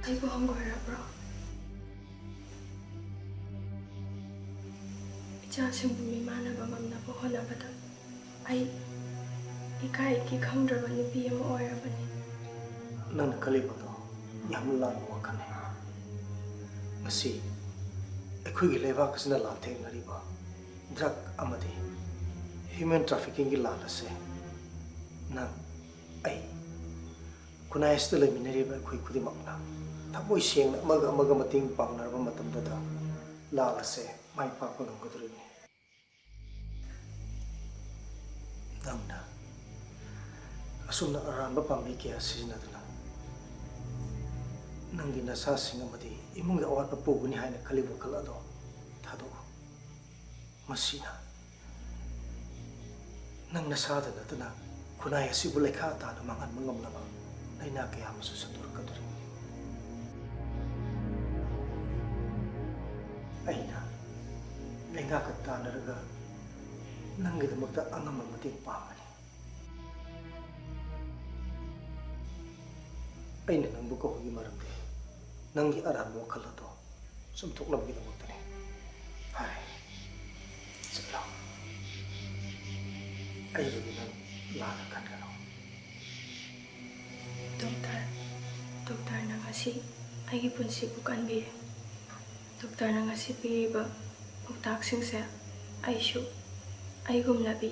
ꯑꯩꯕꯨ ꯍꯪꯒꯣꯏꯔꯕ꯭ꯔꯣ? ꯏꯆꯥꯁꯤꯡꯕꯨ ꯃꯤꯃꯥꯟꯅꯕ ꯉꯝꯅꯕ ꯍꯣꯠꯅꯕꯗ ꯑꯩ ꯏꯀꯥꯏ ꯏꯀꯤ ꯈꯪꯗ꯭ꯔꯕ ꯅꯨꯄꯤ ꯑꯃ ꯑꯣꯏꯔꯕꯅꯤ꯫ ꯅꯪꯅ ꯈꯜꯂꯤꯕꯗꯣ ꯌꯥꯝꯅ ꯂꯥꯟꯕ ꯋꯥꯈꯜꯅꯤ꯫ ꯉꯁꯤ ꯑꯩꯈꯣꯏꯒꯤ ꯂꯩꯕꯥꯛ ꯑꯁꯤꯅ ꯂꯥꯟꯊꯦꯡꯅꯔꯤꯕ drug ꯑꯃꯗꯤ human traffickingꯒꯤ ꯂꯥꯟ ꯑꯁꯦ ꯅꯪ, ꯑꯩ, ꯈꯨꯟꯅꯥꯏ ꯑꯁꯤꯗ ꯂꯩꯃꯤꯟꯅꯔꯤꯕ ꯑꯩꯈꯣꯏ ꯈꯨꯗꯤꯡꯃꯛꯅ ꯊꯃꯣꯏ ꯁꯦꯡꯅ ꯑꯃꯒ ꯑꯃꯒ ꯃꯇꯦꯡ ꯄꯥꯡꯅꯔꯕ ꯃꯇꯝꯗꯗ ꯂꯥꯟ ꯑꯁꯦ ꯃꯥꯏ ꯄꯥꯛꯄ ꯉꯝꯒꯗꯧꯔꯤꯕꯅꯤ꯫ ꯅꯪꯅ ꯑꯁꯨꯝꯅ ꯑꯔꯥꯟꯕ ꯄꯥꯝꯕꯩ ꯀꯌꯥ ꯁꯤꯖꯤꯟꯅꯗꯨꯅ ꯅꯪꯒꯤ ꯅꯁꯥꯁꯤꯡ ꯑꯃꯗꯤ ꯏꯃꯨꯡꯒꯤ ꯑꯋꯥꯠꯄ ꯄꯨꯒꯅꯤ ꯍꯥꯏꯅ ꯈꯜꯂꯤꯕ ꯋꯥꯈꯜ ꯑꯗꯣ ꯊꯥꯗꯣꯛꯎ꯫ ꯃꯁꯤꯅ ꯅꯪ ꯅꯁꯥꯗ ꯅꯠꯇꯅ ꯈꯨꯟꯅꯥꯏ ꯑꯁꯤꯕꯨ ꯂꯩꯈꯥ ꯇꯥꯅ ꯃꯥꯡꯍꯟꯕ ꯉꯝꯂꯕ ꯂꯥꯏꯅꯥ ꯀꯌꯥ ꯑꯃꯁꯨ ꯁꯟꯗꯣꯔꯛꯀꯗꯧꯔꯤꯕꯅꯤ꯫ ꯑꯩꯅ ꯂꯩꯉꯥꯛꯀ ꯇꯥꯟꯅꯔꯒ ꯅꯪꯒꯤꯗꯃꯛꯇ ꯑꯉꯝꯕ ꯃꯇꯦꯡ ꯄꯥꯡꯒꯅꯤ꯫ ꯑꯩꯅ ꯅꯪꯕꯨ ꯀꯧꯕꯒꯤ ꯃꯔꯝꯗꯤ ꯅꯪꯒꯤ ꯑꯔꯥꯟꯕ ꯋꯥꯈꯜ ꯑꯗꯣ ꯆꯨꯝꯊꯣꯛꯅꯕꯒꯤꯗꯃꯛꯇꯅꯤ꯫ ꯐꯔꯦ, ꯆꯠꯂꯣ꯫ ꯑꯩꯕꯨꯗꯤ ꯅꯪ ꯂꯥꯟꯅ ꯈꯟꯒꯅꯨ꯫ ꯗꯣꯛꯇꯔ, ꯗꯣꯛꯇꯔꯅ ꯉꯁꯤ ꯑꯩꯒꯤ ꯄꯨꯟꯁꯤꯕꯨ ꯀꯟꯕꯤꯔꯦ꯫ ꯗꯣꯛꯇꯔꯅ ꯉꯁꯤ ꯄꯤꯔꯤꯕ ꯄꯥꯎꯇꯥꯛꯁꯤꯡꯁꯦ ꯑꯩꯁꯨ ꯑꯩꯒꯨꯝꯂꯕꯤ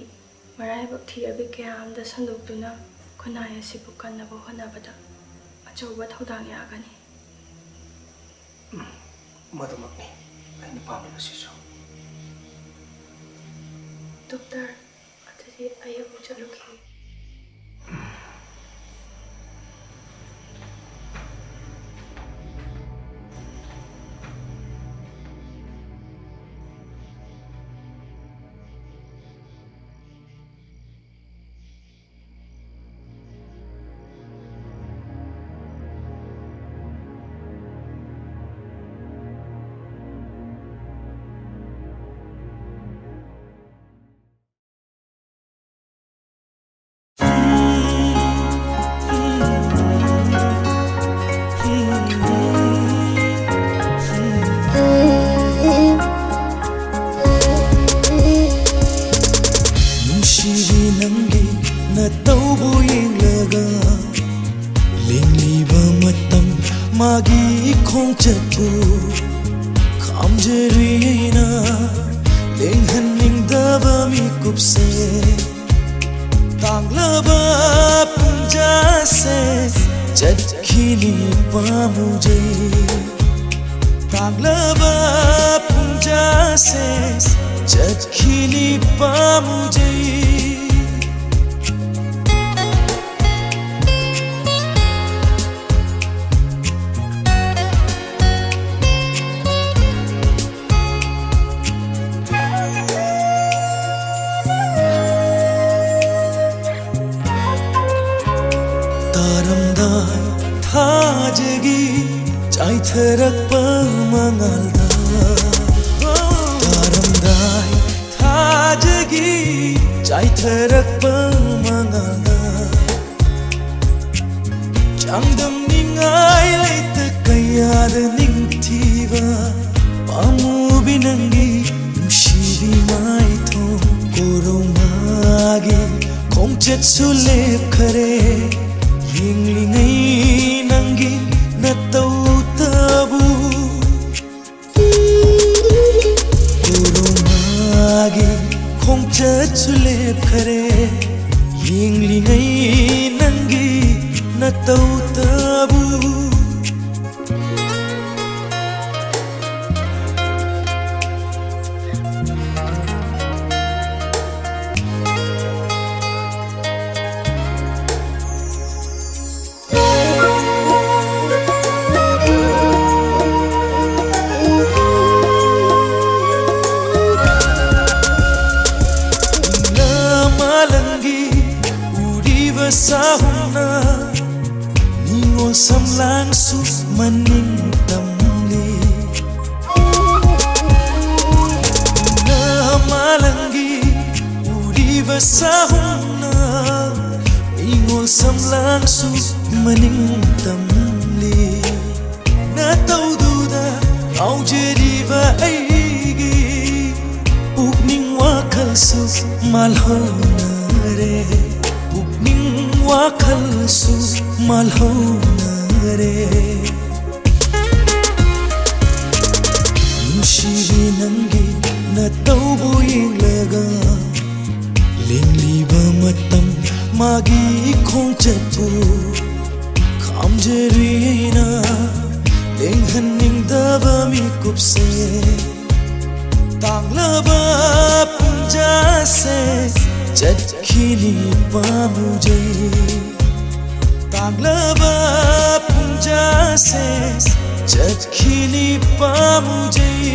ꯃꯔꯥꯏꯕꯛ ꯊꯤꯔꯕꯤ ꯀꯌꯥ ꯑꯃꯗ ꯁꯟꯗꯣꯛꯇꯨꯅ ꯈꯨꯟꯅꯥꯏ ꯑꯁꯤꯕꯨ ꯀꯟꯅꯕ ꯍꯣꯠꯅꯕꯗ ꯑꯆꯧꯕ ꯊꯧꯗꯥꯡ ꯌꯥꯒꯅꯤ꯫ ꯃꯗꯨꯃꯛꯅꯤ ꯑꯩꯅ ꯄꯥꯝꯂꯤꯕꯁꯤꯁꯨ꯫ ꯗꯣꯛꯇꯔ, ꯑꯗꯨꯗꯤ ꯑꯩ ꯑꯃꯨꯛ ꯆꯠꯂꯨꯈꯤꯒꯦ꯫ ꯑꯩꯅ ꯂꯦꯡꯍꯟꯅꯤꯡꯗꯕ ꯃꯤꯀꯨꯞꯁꯦ, ꯇꯥꯡꯂꯕ ꯄꯨꯡꯖꯥꯁꯦ ꯆꯠꯈꯤꯅꯤ ꯄꯥꯝꯃꯨꯖꯩ꯫ ꯇꯥꯡꯂꯕ ꯄꯨꯡꯖꯥꯁꯦ ꯆꯠꯈꯤꯅꯤ ꯄꯥꯝꯃꯨꯖꯩ꯫ ꯇꯥꯔꯝꯗꯥꯏ ꯊꯥꯖꯒꯤ ꯆꯥꯏꯊꯔꯛꯄ ꯃꯉꯥꯜꯗ, ꯇꯥꯔꯝꯗꯥꯏ ꯊꯥꯖꯒꯤ ꯆꯥꯏꯊꯔꯛꯄ ꯃꯉꯥꯜꯗ, ꯆꯥꯡꯗꯝꯅꯤꯡꯉꯥꯏ ꯂꯩꯇ ꯀꯌꯥꯗ ꯅꯤꯡꯊꯤꯕ ꯄꯥꯝꯃꯨꯕꯤ ꯅꯪꯒꯤ ꯅꯨꯡꯁꯤꯕꯤ ꯃꯥꯏꯊꯣꯡ꯫ ꯀꯣꯔꯣꯅꯥꯒꯤ ꯈꯣꯡꯆꯠꯁꯨ ꯂꯦꯞꯈꯔꯦ, ꯌꯦꯡꯂꯤꯉꯩ ꯅꯪꯒꯤ ꯅꯇꯧꯇꯕꯨ꯫ ꯀꯣꯔꯣꯅꯥꯒꯤ ꯈꯣꯡꯆꯠꯁꯨ ꯂꯦꯞꯈꯔꯦ, ꯌꯦꯡꯂꯤꯉꯩ ꯅꯪꯒꯤ ꯅꯇꯧꯇꯕꯨ꯫ ꯃꯥꯂꯪꯒꯤ ꯎꯔꯤꯕ ꯁꯥꯍꯨꯝꯅ ꯅꯤꯉꯣꯜ ꯁꯝꯂꯥꯡꯁꯨ ꯃꯅꯤꯡ ꯇꯝꯂꯤ꯫ ꯃꯥꯂꯪꯒꯤ ꯎꯔꯤꯕ ꯁꯥꯍꯨꯝꯅ ꯅꯤꯉꯣꯜ ꯁꯝꯂꯥꯡꯁꯨ ꯃꯅꯤꯡ ꯇꯝꯂꯤ꯫ ꯅꯇꯧꯗꯨꯗ ꯉꯥꯎꯖꯔꯤꯕ ꯑꯩꯒꯤ ꯄꯨꯛꯅꯤꯡ ꯋꯥꯈꯜꯁꯨ ꯃꯥꯜꯍꯧꯅꯔꯦ, ꯄꯨꯛꯅꯤꯡ ꯋꯥꯈꯜꯁꯨ ꯃꯥꯜꯍꯧꯅꯔꯦ꯫ ꯅꯨꯡꯁꯤꯕꯤ ꯅꯪꯒꯤ ꯅꯇꯧꯕꯨ ꯌꯦꯡꯂꯒ ꯂꯦꯡꯂꯤꯕ ꯃꯇꯝ ꯃꯥꯒꯤ ꯈꯣꯡꯆꯠꯄꯨ ꯈꯥꯝꯖꯔꯤ ꯑꯩꯅ ꯂꯦꯡꯍꯟꯅꯤꯡꯗꯕ ꯃꯤꯀꯨꯞꯁꯦ ꯇꯥꯡꯂꯕ ꯄꯨꯡꯖꯥꯁꯦ ꯆꯠꯈꯤꯅꯤ ꯄꯥꯝꯃꯨꯖꯩ ꯇꯥꯡꯂꯕ ꯄꯨꯡꯖꯥꯁꯦ ꯆꯠꯈꯤꯅꯤ ꯄꯥꯝꯃꯨꯖꯩ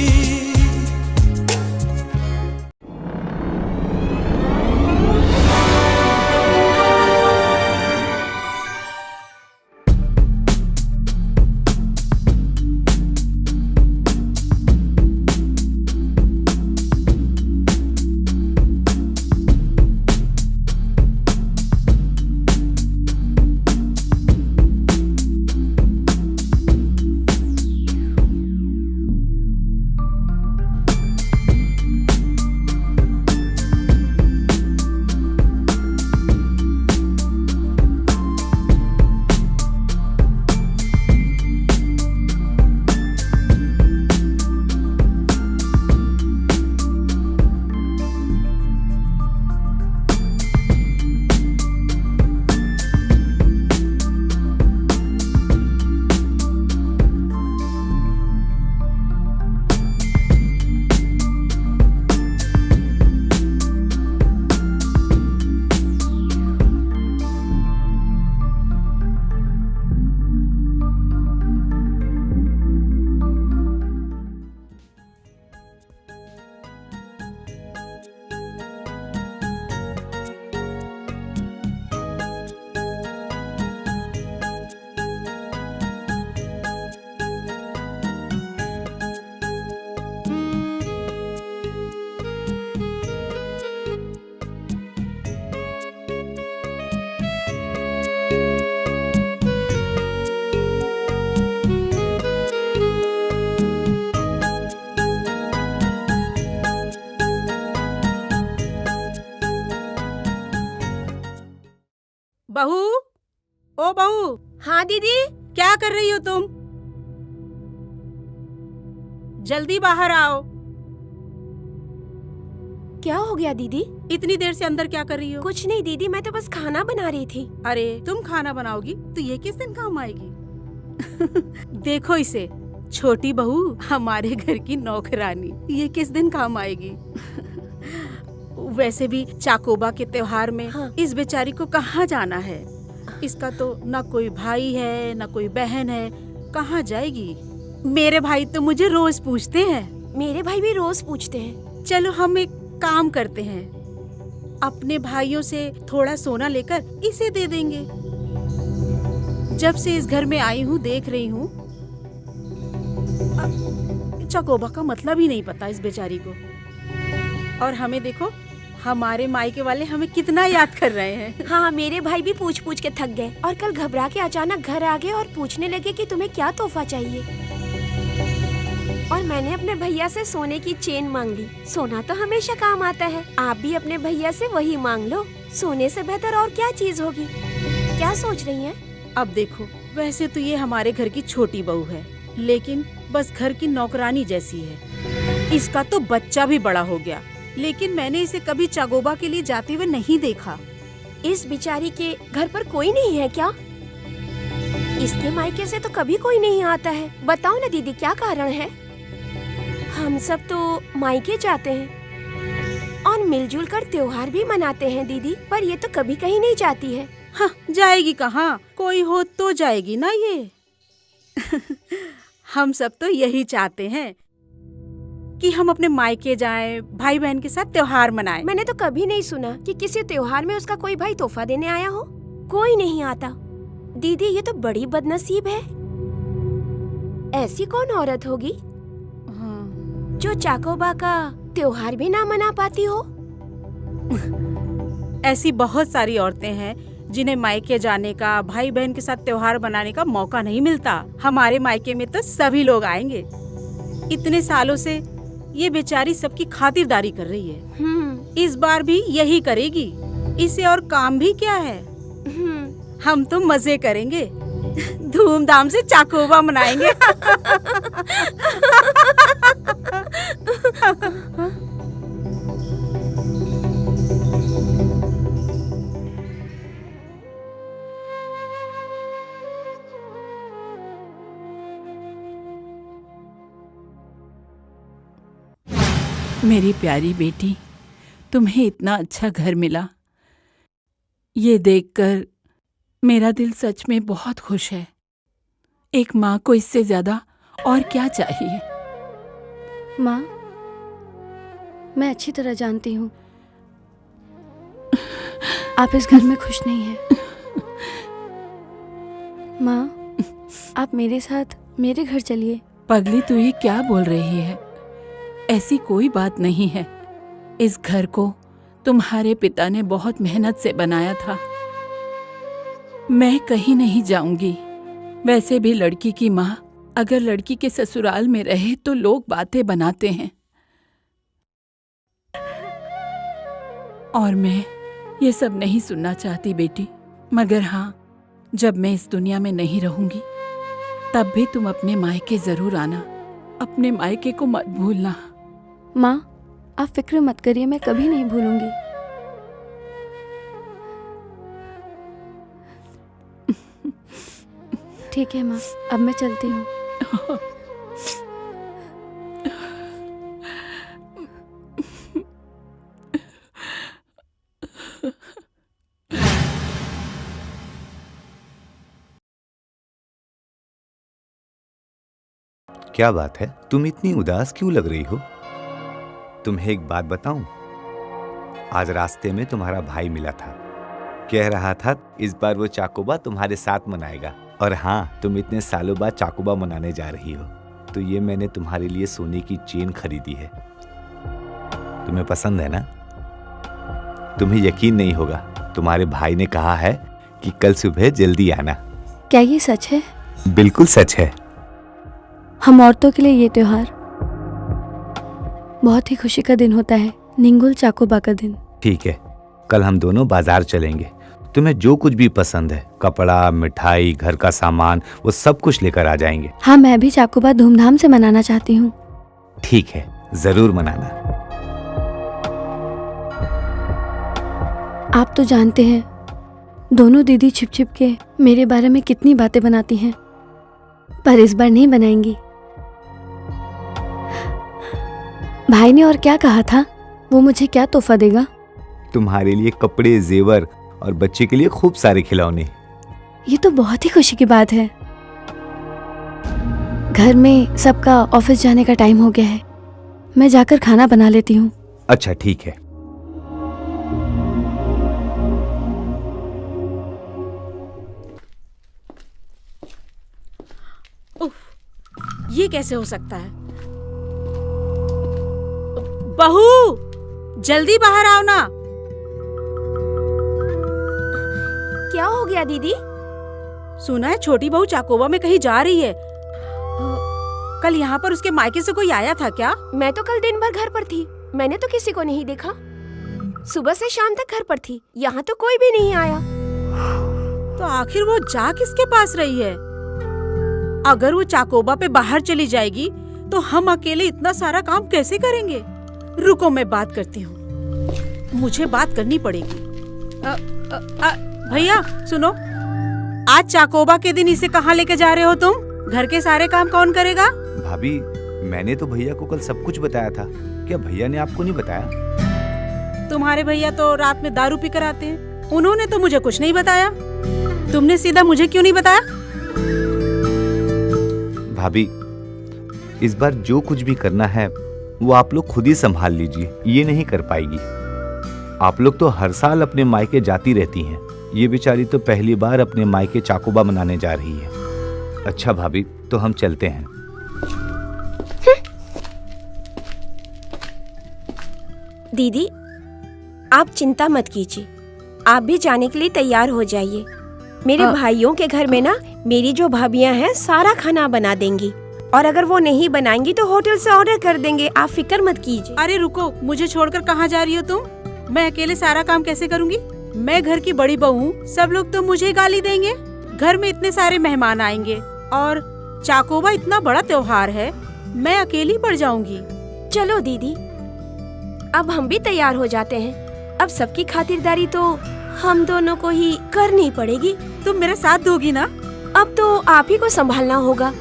बहू, ओ बहू, हाँ दीदी। क्या कर रही हो तुम? जल्दी बाहर आओ। क्या हो गया दीदी? इतनी देर से अंदर क्या कर रही हो? कुछ नहीं दीदी, मैं तो बस खाना बना रही थी। अरे, तुम खाना बनाओगी तो ये किस दिन काम आएगी? देखो इसे, छोटी बहू, हमारे घर की नौकरानी, ये किस दिन काम आएगी? वैसे भी चाकोबा के त्योहार में हाँ। इस बेचारी को कहाँ जाना है? इसका तो ना कोई भाई है, ना कोई बहन है, कहाँ जाएगी? मेरे भाई तो मुझे रोज पूछते हैं। मेरे भाई भी रोज पूछते हैं। चलो, हम एक काम करते हैं, अपने भाइयों से थोड़ा सोना लेकर इसे दे देंगे। जब से इस घर में आई हूँ, देख रही हूँ, अ, चकोबा का मतलब ही नहीं पता इस बेचारी को। और हमें देखो, हमारे मायके वाले हमें कितना याद कर रहे हैं। हाँ, मेरे भाई भी पूछ पूछ के थक गए और कल घबरा के अचानक घर आ गए और पूछने लगे कि तुम्हें क्या तोहफा चाहिए। और मैंने अपने भैया से सोने की चेन मांग ली। सोना तो हमेशा काम आता है, आप भी अपने भैया से वही मांग लो। सोने से बेहतर और क्या चीज होगी? क्या सोच रही हैं? अब देखो, वैसे तो ये हमारे घर की छोटी बहू है, लेकिन बस घर की नौकरानी जैसी है। इसका तो बच्चा भी बड़ा हो गया, लेकिन मैंने इसे कभी चाकोबा के लिए जाते हुए नहीं देखा। इस बेचारी के घर पर कोई नहीं है क्या? इसके मायके से तो कभी कोई नहीं आता है। बताओ ना दीदी, क्या कारण है? हम सब तो मायके जाते हैं और मिलजुल कर त्योहार भी मनाते हैं दीदी, पर ये तो कभी कहीं नहीं जाती है। हाँ, जाएगी कहाँ? कोई हो तो जाएगी ना ये। हम सब तो यही चाहते हैं कि हम अपने मायके जाएं, भाई बहन के साथ त्योहार मनाएं। मैंने तो कभी नहीं सुना कि किसी त्योहार में उसका कोई भाई तोहफा देने आया हो। कोई नहीं आता। दीदी, ये तो बड़ी बदनसीब है। ऐसी कौन औरत होगी हाँ। जो चाकोबा का त्योहार भी ना मना पाती हो? ऐसी बहुत सारी औरतें हैं जिन्हें मायके जाने का, भाई बहन के साथ त्योहार मनाने का मौका नहीं मिलता। हमारे मायके में तो सभी लोग आएंगे। इतने सालों से ये बेचारी सबकी खातिरदारी कर रही है। हम्म। इस बार भी यही करेगी। इसे और काम भी क्या है? हम्म। हम तो मजे करेंगे। धूमधाम से चाकोबा मनाएंगे। मेरी प्यारी बेटी, तुम्हें इतना अच्छा घर मिला, ये देखकर मेरा दिल सच में बहुत खुश है। एक माँ को इससे ज्यादा और क्या चाहिए? माँ, मैं अच्छी तरह जानती हूँ, आप इस घर में खुश नहीं हैं। माँ, आप मेरे साथ मेरे घर चलिए। पगली, तू ये क्या बोल रही है? ऐसी कोई बात नहीं है। इस घर को तुम्हारे पिता ने बहुत मेहनत से बनाया था। मैं कहीं नहीं जाऊंगी। वैसे भी लड़की की माँ अगर लड़की के ससुराल में रहे तो लोग बातें बनाते हैं। और मैं ये सब नहीं सुनना चाहती बेटी, मगर हाँ, जब मैं इस दुनिया में नहीं रहूंगी, तब भी तुम अपने मायके जरूर आना। अपने मायके को मत भूलना। माँ, आप फिक्र मत करिए, मैं कभी नहीं भूलूंगी। ठीक है माँ, अब मैं चलती हूँ। क्या बात है, तुम इतनी उदास क्यों लग रही हो? तुम्हें एक बात बताऊं, आज रास्ते में तुम्हारा भाई मिला था, कह रहा था इस बार वो चाकोबा तुम्हारे साथ मनाएगा। और हाँ, तुम इतने सालों बाद चाकोबा मनाने जा रही हो, तो ये मैंने तुम्हारे लिए सोने की चेन खरीदी है। तुम्हें पसंद है ना? तुम्हें यकीन नहीं होगा, तुम्हारे भाई ने कहा है कि कल सुबह जल्दी आना। क्या ये सच है? बिल्कुल सच है। हम औरतों के लिए ये त्योहार बहुत ही खुशी का दिन होता है, निंगुल चाकोबा का दिन। ठीक है, कल हम दोनों बाजार चलेंगे। तुम्हें जो कुछ भी पसंद है, कपड़ा, मिठाई, घर का सामान, वो सब कुछ लेकर आ जाएंगे। हाँ, मैं भी चाकोबा धूमधाम से मनाना चाहती हूँ। ठीक है, जरूर मनाना। आप तो जानते हैं, दोनों दीदी छिप छिप के मेरे बारे में कितनी बातें बनाती हैं, पर इस बार नहीं बनाएंगी। भाई ने और क्या कहा था, वो मुझे क्या तोहफा देगा? तुम्हारे लिए कपड़े, जेवर और बच्चे के लिए खूब सारे खिलौने। ये तो बहुत ही खुशी की बात है। घर में सबका ऑफिस जाने का टाइम हो गया है, मैं जाकर खाना बना लेती हूँ। अच्छा, ठीक है। उफ, ये कैसे हो सकता है? बहू, जल्दी बाहर आओ ना। क्या हो गया दीदी? सुना है छोटी बहू चाकोबा में कहीं जा रही है। कल यहाँ पर उसके मायके से कोई आया था क्या? मैं तो कल दिन भर घर पर थी, मैंने तो किसी को नहीं देखा। सुबह से शाम तक घर पर थी, यहाँ तो कोई भी नहीं आया। तो आखिर वो जा किसके पास रही है? अगर वो चाकोबा पे बाहर चली जाएगी तो हम अकेले इतना सारा काम कैसे करेंगे? रुको, मैं बात करती हूँ, मुझे बात करनी पड़ेगी। अ, अ, अ, भैया सुनो, आज चाकोबा के दिन इसे कहाँ लेके जा रहे हो तुम? घर के सारे काम कौन करेगा? भाभी, मैंने तो भैया को कल सब कुछ बताया था। क्या भैया ने आपको नहीं बताया? तुम्हारे भैया तो रात में दारू पीकर आते हैं, उन्होंने तो मुझे कुछ नहीं बताया। तुमने सीधा मुझे क्यों नहीं बताया? भाभी, इस बार जो कुछ भी करना है, वो आप लोग खुद ही संभाल लीजिए, ये नहीं कर पाएगी। आप लोग तो हर साल अपने मायके जाती रहती हैं, ये बेचारी तो पहली बार अपने मायके चाकोबा मनाने जा रही है। अच्छा भाभी, तो हम चलते हैं। दीदी, आप चिंता मत कीजिए, आप भी जाने के लिए तैयार हो जाइए। मेरे हाँ। भाइयों के घर में ना, मेरी जो भाभियां हैं, सारा खाना बना देंगी, और अगर वो नहीं बनाएंगी तो होटल से ऑर्डर कर देंगे। आप फिक्र मत कीजिए। अरे रुको, मुझे छोड़कर कहाँ जा रही हो तुम? मैं अकेले सारा काम कैसे करूंगी? मैं घर की बड़ी बहू हूँ, सब लोग तो मुझे गाली देंगे। घर में इतने सारे मेहमान आएंगे और चाकोबा इतना बड़ा त्योहार है, मैं अकेली पड़ जाऊंगी। चलो दीदी, अब हम भी तैयार हो जाते हैं। अब सबकी खातिरदारी तो हम दोनों को ही करनी पड़ेगी। तुम मेरा साथ दोगी ना? अब तो आप ही को संभालना होगा।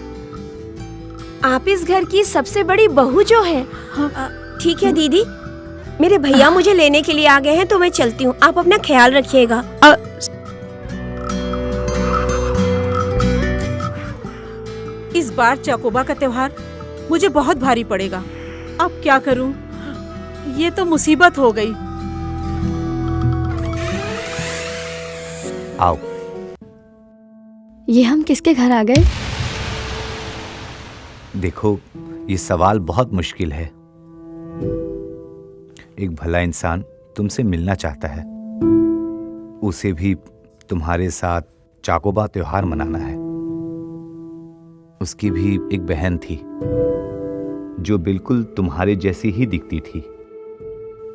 आप इस घर की सबसे बड़ी बहू जो है। हाँ। अ, ठीक है दीदी, मेरे भैया मुझे लेने के लिए आ गए हैं, तो मैं चलती हूँ। आप अपना ख्याल रखिएगा। अ, इस बार चाकोबा का त्योहार मुझे बहुत भारी पड़ेगा। अब क्या करूं? ये तो मुसीबत हो गई। आओ। ये हम किसके घर आ गए? देखो, ये सवाल बहुत मुश्किल है। एक भला इंसान तुमसे मिलना चाहता है। उसे भी तुम्हारे साथ चाकोबा त्योहार मनाना है। उसकी भी एक बहन थी जो बिल्कुल तुम्हारे जैसी ही दिखती थी।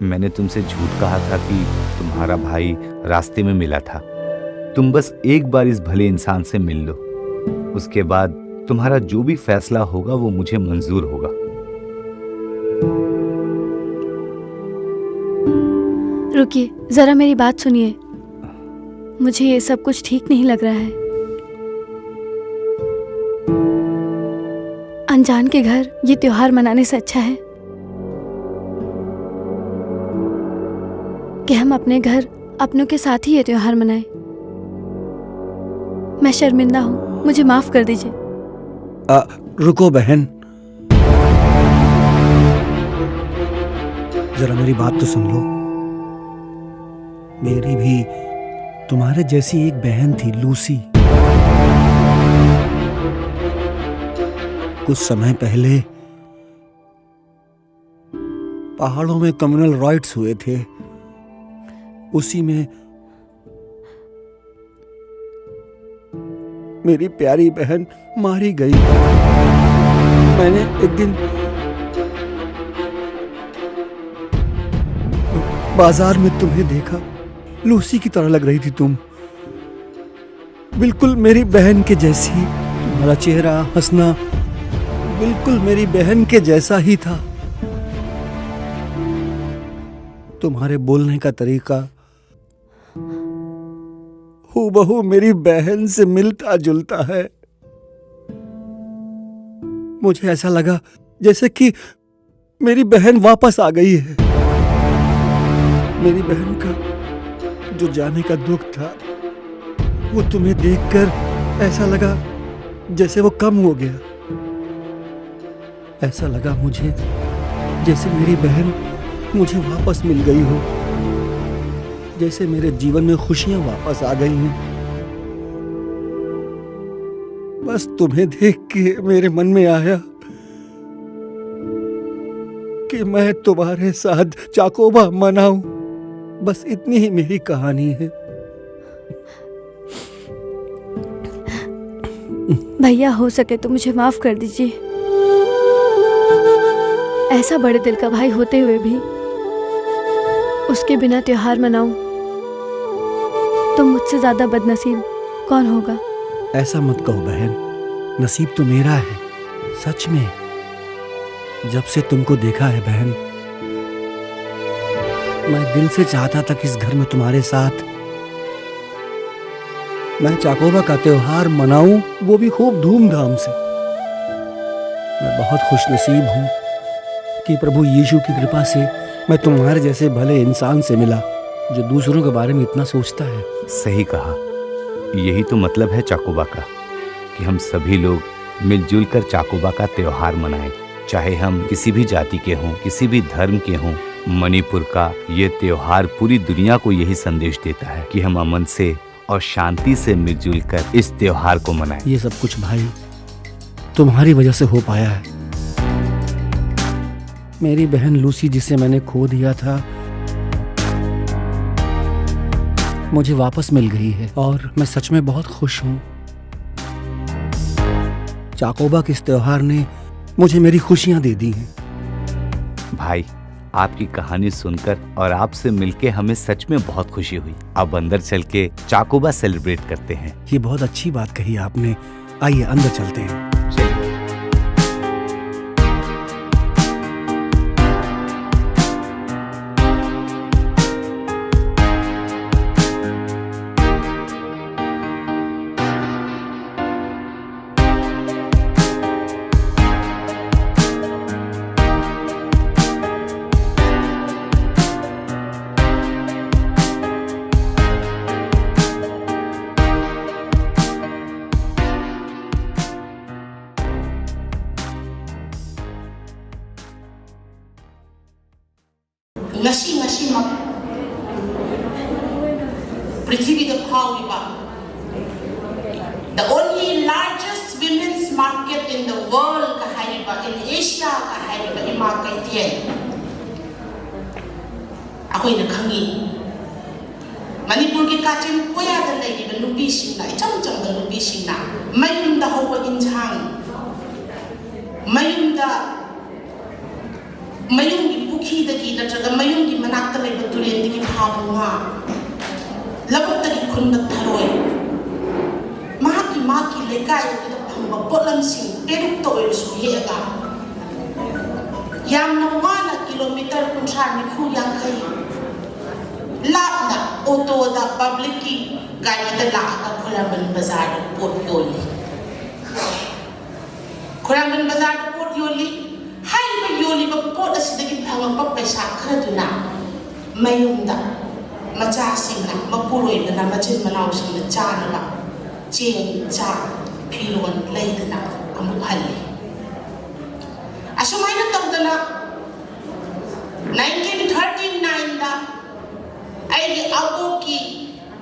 मैंने तुमसे झूठ कहा था कि तुम्हारा भाई रास्ते में मिला था। तुम बस एक बार इस भले इंसान से मिल लो, उसके बाद तुम्हारा जो भी फैसला होगा वो मुझे मंजूर होगा। रुकिए, जरा मेरी बात सुनिए। मुझे ये सब कुछ ठीक नहीं लग रहा है। अनजान के घर ये त्योहार मनाने से अच्छा है कि हम अपने घर अपनों के साथ ही ये त्योहार मनाएं। मैं शर्मिंदा हूँ, मुझे माफ कर दीजिए। आ, रुको बहन, जरा मेरी बात तो सुन लो। मेरी भी तुम्हारे जैसी एक बहन थी, लूसी। कुछ समय पहले पहाड़ों में कम्युनल राइट्स हुए थे, उसी में मेरी प्यारी बहन मारी गई। मैंने एक दिन बाजार में तुम्हें देखा, लूसी की तरह लग रही थी तुम। बिल्कुल मेरी बहन के जैसी। तुम्हारा चेहरा, हंसना बिल्कुल मेरी बहन के जैसा ही था। तुम्हारे बोलने का तरीका हूबहू मेरी बहन से मिलता जुलता है। मुझे ऐसा लगा जैसे कि मेरी बहन वापस आ गई है। मेरी बहन का जो जाने का दुख था, वो तुम्हें देखकर ऐसा लगा जैसे वो कम हो गया। ऐसा लगा मुझे जैसे मेरी बहन मुझे वापस मिल गई हो, जैसे मेरे जीवन में खुशियां वापस आ गई हैं। बस तुम्हें देख के मेरे मन में आया कि मैं तुम्हारे साथ चाकोबा मनाऊं। बस इतनी ही मेरी कहानी है। भैया, हो सके तो मुझे माफ कर दीजिए। ऐसा बड़े दिल का भाई होते हुए भी उसके बिना त्योहार मनाऊं, तो मुझसे ज्यादा बदनसीब कौन होगा? ऐसा मत कहो बहन, नसीब तो मेरा है सच में। जब से तुमको देखा है बहन, मैं दिल से चाहता था कि इस घर में तुम्हारे साथ मैं चाकोबा का त्योहार मनाऊं, वो भी खूब धूमधाम से। मैं बहुत खुशनसीब हूं कि प्रभु यीशु की कृपा से मैं तुम्हारे जैसे भले इंसान से मिला, जो दूसरों के बारे में इतना सोचता है। सही कहा। यही तो मतलब है चाकोबा का, कि हम सभी लोग मिलजुल कर चाकोबा का त्योहार मनाएं। चाहे हम किसी भी जाति के हों, किसी भी धर्म के हों, मणिपुर का ये त्योहार पूरी दुनिया को यही संदेश देता है कि हम अमन से और शांति से मिलजुल कर इस त्योहार को मनाएं। ये सब कुछ भाई तुम्हारी वजह से हो पाया है। मेरी बहन लूसी, जिसे मैंने खो दिया था, मुझे वापस मिल गई है और मैं सच में बहुत खुश हूँ। चाकोबा के इस त्योहार ने मुझे मेरी खुशियां दे दी हैं। भाई, आपकी कहानी सुनकर और आपसे मिलके हमें सच में बहुत खुशी हुई। अब अंदर चल के चाकोबा सेलिब्रेट करते हैं। ये बहुत अच्छी बात कही आपने। आइए, अंदर चलते हैं। ꯉꯁꯤ ꯉꯁꯤꯃꯛ ꯄ꯭ꯔꯤꯊꯤꯕꯤꯗ ꯐꯥꯎꯔꯤꯕ the only largest women's market in the world ꯀ ꯍꯥꯏꯔꯤꯕ, in Asia ꯀ ꯍꯥꯏꯔꯤꯕ ꯏꯃꯥ ꯀꯩꯊꯦꯜ ꯑꯩꯈꯣꯏꯅ ꯈꯪꯉꯤ꯫ ꯃꯅꯤꯄꯨꯔꯒꯤ ꯀꯥꯆꯤꯟ ꯀꯣꯌꯥꯗ ꯂꯩꯔꯤꯕ ꯅꯨꯄꯤꯁꯤꯡꯅ, ꯏꯆꯝ ꯆꯝꯕ ꯅꯨꯄꯤꯁꯤꯡꯅ ꯃꯌꯨꯝꯗ ꯍꯧꯕ ꯏꯟꯁꯥꯡ, ꯃꯌꯨꯝꯗ, ꯃꯌꯨꯝꯒꯤ ꯄꯨꯈ꯭ꯔꯤꯗꯒꯤ ꯅꯠꯇ꯭ꯔꯒ ꯃꯌꯨꯝꯒꯤ ꯃꯅꯥꯛꯇ ꯂꯩꯕ ꯇꯨꯔꯦꯟꯗꯒꯤ ꯐꯥꯕ ꯉꯥ, ꯂꯧꯕꯨꯛꯇꯒꯤ ꯈꯨꯟꯕ ꯊꯔꯣꯏ, ꯃꯍꯥꯛꯀꯤ, ꯃꯍꯥꯛꯀꯤ ꯂꯩꯀꯥꯏ ꯑꯗꯨꯗ ꯐꯪꯕ ꯄꯣꯠꯂꯝꯁꯤꯡ ꯄꯦꯔꯨꯛꯇ ꯑꯣꯏꯔꯁꯨ ꯍꯦꯛꯑꯒ, ꯌꯥꯝꯅ ꯋꯥꯅ ꯀꯤꯂꯣꯃꯤꯇꯔ ꯀꯨꯟꯊ꯭ꯔꯥ, ꯅꯤꯐꯨ, ꯌꯥꯡꯈꯩ ꯂꯥꯞꯅ ꯑꯣꯇꯣꯗ, ꯄꯕ꯭ꯂꯤꯛꯀꯤ ꯒꯥꯔꯤꯗ ꯂꯥꯛꯑꯒ ꯈꯨꯔꯥꯝꯕꯟ ꯕꯖꯥꯔꯗ ꯄꯣꯠ ꯌꯣꯜꯂꯤ꯫ ꯈꯨꯔꯥꯝꯕꯟ ꯕꯖꯥꯔꯗ ꯄꯣꯠ ꯌꯣꯜꯂꯤ꯫ ꯍꯥꯏꯔꯤꯕ ꯌꯣꯜꯂꯤꯕ ꯄꯣꯠ ꯑꯁꯤꯗꯒꯤ ꯐꯪꯉꯛꯄ ꯄꯩꯁꯥ ꯈꯔꯗꯨꯅ ꯃꯌꯨꯝꯗ ꯃꯆꯥꯁꯤꯡꯅ, ꯃꯄꯨꯔꯣꯏꯕꯅ, ꯃꯆꯤꯟ ꯃꯅꯥꯎꯁꯤꯡꯅ ꯆꯥꯅꯕ ꯆꯦꯡ, ꯆꯥꯛ, ꯐꯤꯔꯣꯜ ꯂꯩꯗꯅ ꯑꯃꯨꯛ ꯍꯜꯂꯤ꯫ ꯑꯁꯨꯃꯥꯏꯅ ꯇꯧꯗꯅ nineteen thirty nineꯗ ꯑꯩꯒꯤ ꯑꯕꯣꯛꯀꯤ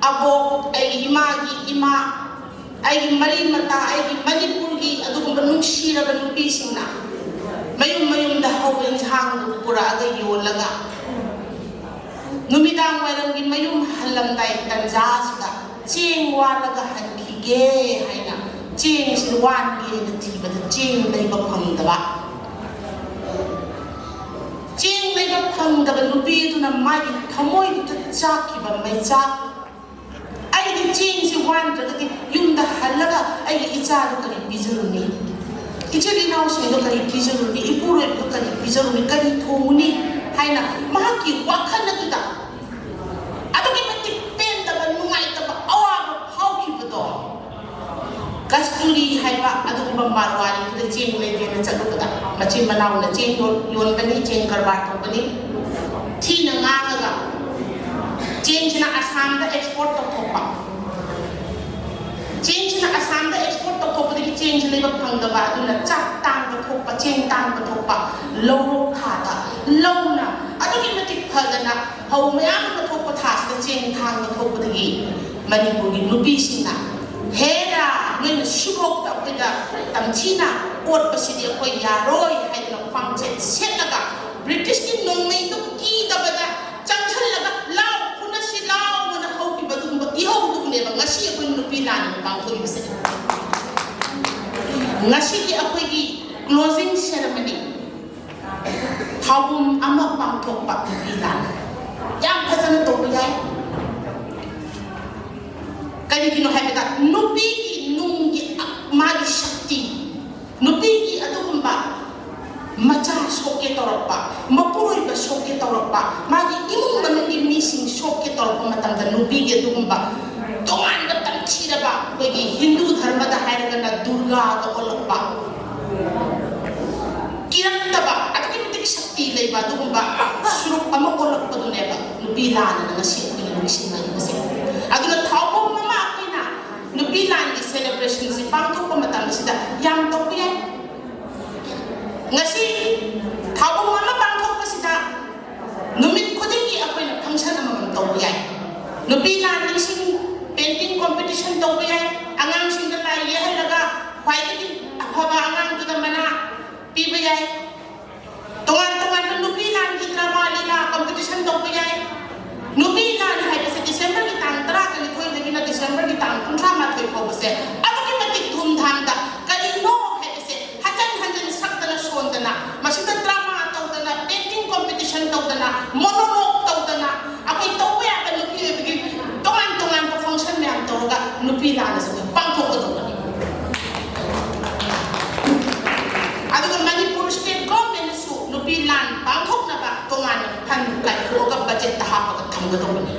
ꯑꯕꯣꯛ, ꯑꯩꯒꯤ ꯏꯃꯥꯒꯤ ꯏꯃꯥ, ꯑꯩꯒꯤ ꯃꯔꯤ ꯃꯇꯥ, ꯑꯩꯒꯤ ꯃꯅꯤꯄꯨꯔꯒꯤ ꯑꯗꯨꯒꯨꯝꯕ ꯅꯨꯡꯁꯤꯔꯕ ꯅꯨꯄꯤꯁꯤꯡꯅ ꯃꯌꯨꯝ ꯃꯌꯨꯝꯗ ꯍꯧꯕ ꯏꯟꯁꯥꯡꯗꯨ ꯄꯨꯔꯛꯑꯒ ꯌꯣꯜꯂꯒ ꯅꯨꯃꯤꯗꯥꯡ ꯋꯥꯏꯔꯝꯒꯤ ꯃꯌꯨꯝ ꯍꯜꯂꯝꯗꯥꯏ ꯇꯟꯖꯥꯁꯤꯗ ꯆꯦꯡ ꯋꯥꯜꯂꯒ ꯍꯟꯈꯤꯒꯦ ꯍꯥꯏꯅ ꯆꯦꯡꯁꯤ ꯋꯥꯟꯒꯦꯅ ꯊꯤꯕꯗ ꯆꯦꯡ ꯂꯩꯕ ꯐꯪꯗꯕ꯫ ꯆꯦꯡ ꯂꯩꯕ ꯐꯪꯗꯕ ꯅꯨꯄꯤ ꯑꯗꯨꯅ ꯃꯥꯒꯤ ꯊꯃꯣꯏꯗꯨꯗ ꯆꯥꯛꯈꯤꯕ ꯃꯩꯆꯥꯛ, "ꯑꯩꯗꯤ ꯆꯦꯡꯁꯤ ꯋꯥꯟꯗ꯭ꯔꯒꯗꯤ ꯌꯨꯝꯗ ꯍꯜꯂꯒ ꯑꯩꯒꯤ ꯏꯆꯥꯗꯨ ꯀꯔꯤ ꯄꯤꯖꯔꯨꯅꯤ? ꯏꯆꯤꯜ ꯏꯅꯥꯎꯁꯤꯡꯗꯣ ꯀꯔꯤ ꯄꯤꯖꯔꯨꯅꯤ? ꯏꯄꯨꯔꯣꯏꯕꯗꯣ ꯀꯔꯤ ꯄꯤꯖꯔꯨꯅꯤ? ꯀꯔꯤ ꯊꯣꯡꯉꯨꯅꯤ?" ꯍꯥꯏꯅ ꯃꯍꯥꯛꯀꯤ ꯋꯥꯈꯜ ꯑꯗꯨꯗ ꯑꯗꯨꯛꯀꯤ ꯃꯇꯤꯛ ꯄꯦꯟꯗꯕ, ꯅꯨꯡꯉꯥꯏꯇꯕ, ꯑꯋꯥꯕ ꯐꯥꯎꯈꯤꯕꯗꯣ, ꯀꯁꯇꯨꯔꯤ ꯍꯥꯏꯕ ꯑꯗꯨꯒꯨꯝꯕ ꯃꯥꯔꯋꯥꯔꯤꯗꯨꯗ ꯆꯦꯡ ꯂꯩꯒꯦꯅ ꯆꯠꯂꯨꯕꯗ, ꯃꯆꯤꯟ ꯃꯅꯥꯎꯅ ꯆꯦꯡ ꯌꯣꯟ-, ꯌꯣꯟꯕꯅꯤ, ꯆꯦꯡ ꯀꯔꯕꯥꯔ ꯇꯧꯕꯅꯤ, ꯊꯤꯅ ꯉꯥꯡꯉꯒ ꯆꯦꯡꯁꯤꯅ ꯑꯁꯥꯝꯗ ꯑꯦꯛꯁꯄꯣꯔꯠ ꯇꯧꯊꯣꯛꯄ꯫ ꯆꯦꯡꯁꯤꯅ ꯑꯁꯥꯝꯗ ꯑꯦꯛꯁꯄꯣꯔꯠ ꯇꯧꯊꯣꯛꯄꯗꯒꯤ ꯆꯦꯡꯁꯤ ꯂꯩꯕ ꯐꯪꯗꯕ, ꯑꯗꯨꯅ ꯆꯥꯛ ꯇꯥꯡꯕ ꯊꯣꯛꯄ, ꯆꯦꯡ ꯇꯥꯡꯕ ꯊꯣꯛꯄ, ꯂꯧꯔꯣꯛ ꯊꯥꯗ ꯂꯧꯅ ꯑꯗꯨꯛꯀꯤ ꯃꯇꯤꯛ ꯐꯗꯅ ꯐꯧ ꯃꯌꯥꯝ ꯑꯃ ꯊꯣꯛꯄ ꯊꯥꯁꯤꯗ ꯆꯦꯡ ꯊꯥꯡꯕ ꯊꯣꯛꯄꯗꯒꯤ ꯃꯅꯤꯄꯨꯔꯒꯤ ꯅꯨꯄꯤꯁꯤꯡꯅ, "ꯍꯦꯔꯥ, ꯅꯣꯏꯅ ꯁꯤꯐꯥꯎꯗ ꯑꯩꯈꯣꯏꯗ ꯇꯝꯊꯤꯅ ꯑꯣꯠꯄꯁꯤꯗꯤ ꯑꯩꯈꯣꯏ ꯌꯥꯔꯣꯏ" ꯍꯥꯏꯗꯅ ꯈ꯭ꯋꯥꯡꯆꯦꯠ ꯁꯦꯠꯂꯒ ꯕ꯭ꯔꯤꯇꯤꯁꯀꯤ ꯅꯣꯡꯃꯩꯗꯨ ꯀꯤꯗꯕꯗ ꯆꯪꯁꯤꯜꯂꯒ "ꯂꯥꯎ, ꯐꯨꯅꯁꯤ ꯂꯥꯎ" ꯑꯅ ꯍꯧꯈꯤꯕ ꯑꯗꯨꯒꯨꯝꯕ ꯏꯍꯧꯗꯨꯅꯦꯕ ꯉꯁꯤ ꯑꯩꯈꯣꯏ ꯅꯨꯄꯤ ꯂꯥꯟ ꯄꯥꯡꯊꯣꯛꯏꯕꯁꯦ꯫ ꯉꯁꯤꯒꯤ ꯑꯩꯈꯣꯏꯒꯤ closing ceremony, ꯊꯧꯕꯨꯝ ꯑꯃ ꯄꯥꯡꯊꯣꯛꯄ ꯅꯨꯄꯤ ꯂꯥꯟ ꯌꯥꯝ ꯐꯖꯅ ꯇꯧꯕ ꯌꯥꯏ꯫ ꯀꯔꯤꯒꯤꯅꯣ ꯍꯥꯏꯕꯗ ꯅꯨꯄꯤꯒꯤ ꯅꯨꯡꯒꯤ ꯃꯥꯒꯤ ꯁꯛꯇꯤ, ꯅꯨꯄꯤꯒꯤ ꯑꯗꯨꯒꯨꯝꯕ ꯃꯆꯥ ꯁꯣꯛꯀꯦ ꯇꯧꯔꯛꯄ, ꯃꯄꯨꯔꯣꯏꯕ ꯁꯣꯛꯀꯦ ꯇꯧꯔꯛꯄ, ꯃꯥꯒꯤ ꯏꯃꯨꯡ ꯃꯅꯨꯡꯒꯤ ꯃꯤꯁꯤꯡ ꯁꯣꯛꯀꯦ ꯇꯧꯔꯛꯄ ꯃꯇꯝꯗ ꯅꯨꯄꯤꯒꯤ ꯑꯗꯨꯒꯨꯝꯕ ꯇꯣꯉꯥꯟꯕ ꯇꯝꯊꯤꯔꯕ, ꯑꯩꯈꯣꯏꯒꯤ ꯍꯤꯟꯗꯨ ꯙꯔꯃꯗ ꯍꯥꯏꯔꯒꯅ ꯗꯨꯔꯒꯥꯒ ꯑꯣꯜꯂꯛꯄ, ꯀꯤꯔꯛꯇꯕ, ꯑꯗꯨꯛꯀꯤ ꯃꯇꯤꯛ ꯁꯛꯇꯤ ꯂꯩꯕ ꯑꯗꯨꯒꯨꯝꯕ ꯁꯨꯔꯨꯞ ꯑꯃ ꯑꯣꯜꯂꯛꯄꯗꯨꯅꯦꯕ ꯅꯨꯄꯤ ꯂꯥꯟꯅ ꯉꯁꯤ ꯑꯩꯈꯣꯏꯅ ꯅꯤꯡꯁꯤꯡꯅꯔꯤꯕꯁꯦ꯫ ꯑꯗꯨꯅ ꯊꯧꯕꯨꯝ ꯑꯃ ꯑꯩꯈꯣꯏꯅ ꯅꯨꯄꯤ ꯂꯥꯟꯒꯤ celebrationꯁꯤ ꯄꯥꯡꯊꯣꯛꯄ ꯃꯇꯝꯁꯤꯗ ꯌꯥꯝ ꯇꯧꯕ ꯌꯥꯏ꯫ ꯉꯁꯤ ꯊꯧꯕꯨꯝ ꯑꯃ ꯄꯥꯡꯊꯣꯛꯄꯁꯤꯗ ꯅꯨꯃꯤꯠ ꯈꯨꯗꯤꯡꯒꯤ ꯑꯩꯈꯣꯏꯅ function ꯑꯃꯃꯝ ꯇꯧꯕ ꯌꯥꯏ꯫ ꯅꯨꯄꯤ ꯂꯥꯟ ꯅꯤꯡꯁꯤꯡ painting competition ꯇꯧꯕ ꯌꯥꯏ꯫ ꯑꯉꯥꯡꯁꯤꯡꯗ ꯂꯥꯏ ꯌꯦꯛꯍꯜꯂꯒ ꯈ꯭ꯋꯥꯏꯗꯒꯤ ꯑꯐꯕ ꯑꯉꯥꯡꯗꯨꯗ ꯃꯅꯥ ꯄꯤꯕ ꯌꯥꯏ꯫ ꯇꯣꯉꯥꯟ ꯇꯣꯉꯥꯟꯕ ꯅꯨꯄꯤ ꯂꯥꯟꯒꯤ drama ꯂꯤꯂꯥ competition ꯇꯧꯕ ꯌꯥꯏ꯫ ꯅꯨꯄꯤ ꯂꯥꯟ ꯍꯥꯏꯕꯁꯦ December ꯇꯧꯗꯅ, ꯃꯣꯅꯣꯂꯣꯒ ꯇꯧꯗꯅ, ꯑꯩꯈꯣꯏ ꯇꯧꯕ ꯌꯥꯕ ꯅꯨꯄꯤ ꯑꯣꯏꯕꯒꯤ ꯇꯣꯉꯥꯟ ꯇꯣꯉꯥꯟꯕ ꯐꯪꯁꯟ ꯃꯌꯥꯝ ꯇꯧꯔꯒ ꯅꯨꯄꯤ ꯂꯥꯟ ꯑꯁꯤ ꯑꯩꯈꯣꯏ ꯄꯥꯡꯊꯣꯛꯀꯗꯧꯕꯅꯤ꯫ ꯑꯗꯨꯒ ꯃꯅꯤꯄꯨꯔ ꯁ꯭ꯇꯦꯠ ꯒꯣꯔꯃꯦꯟꯅꯁꯨ ꯅꯨꯄꯤ ꯂꯥꯟ ꯄꯥꯡꯊꯣꯛꯅꯕ ꯇꯣꯉꯥꯟꯅ ꯐꯟ ꯀꯥꯏꯊꯣꯛꯑꯒ ꯕꯖꯦꯠꯇ ꯍꯥꯞꯄꯒ ꯊꯝꯒꯗꯧꯕꯅꯤ꯫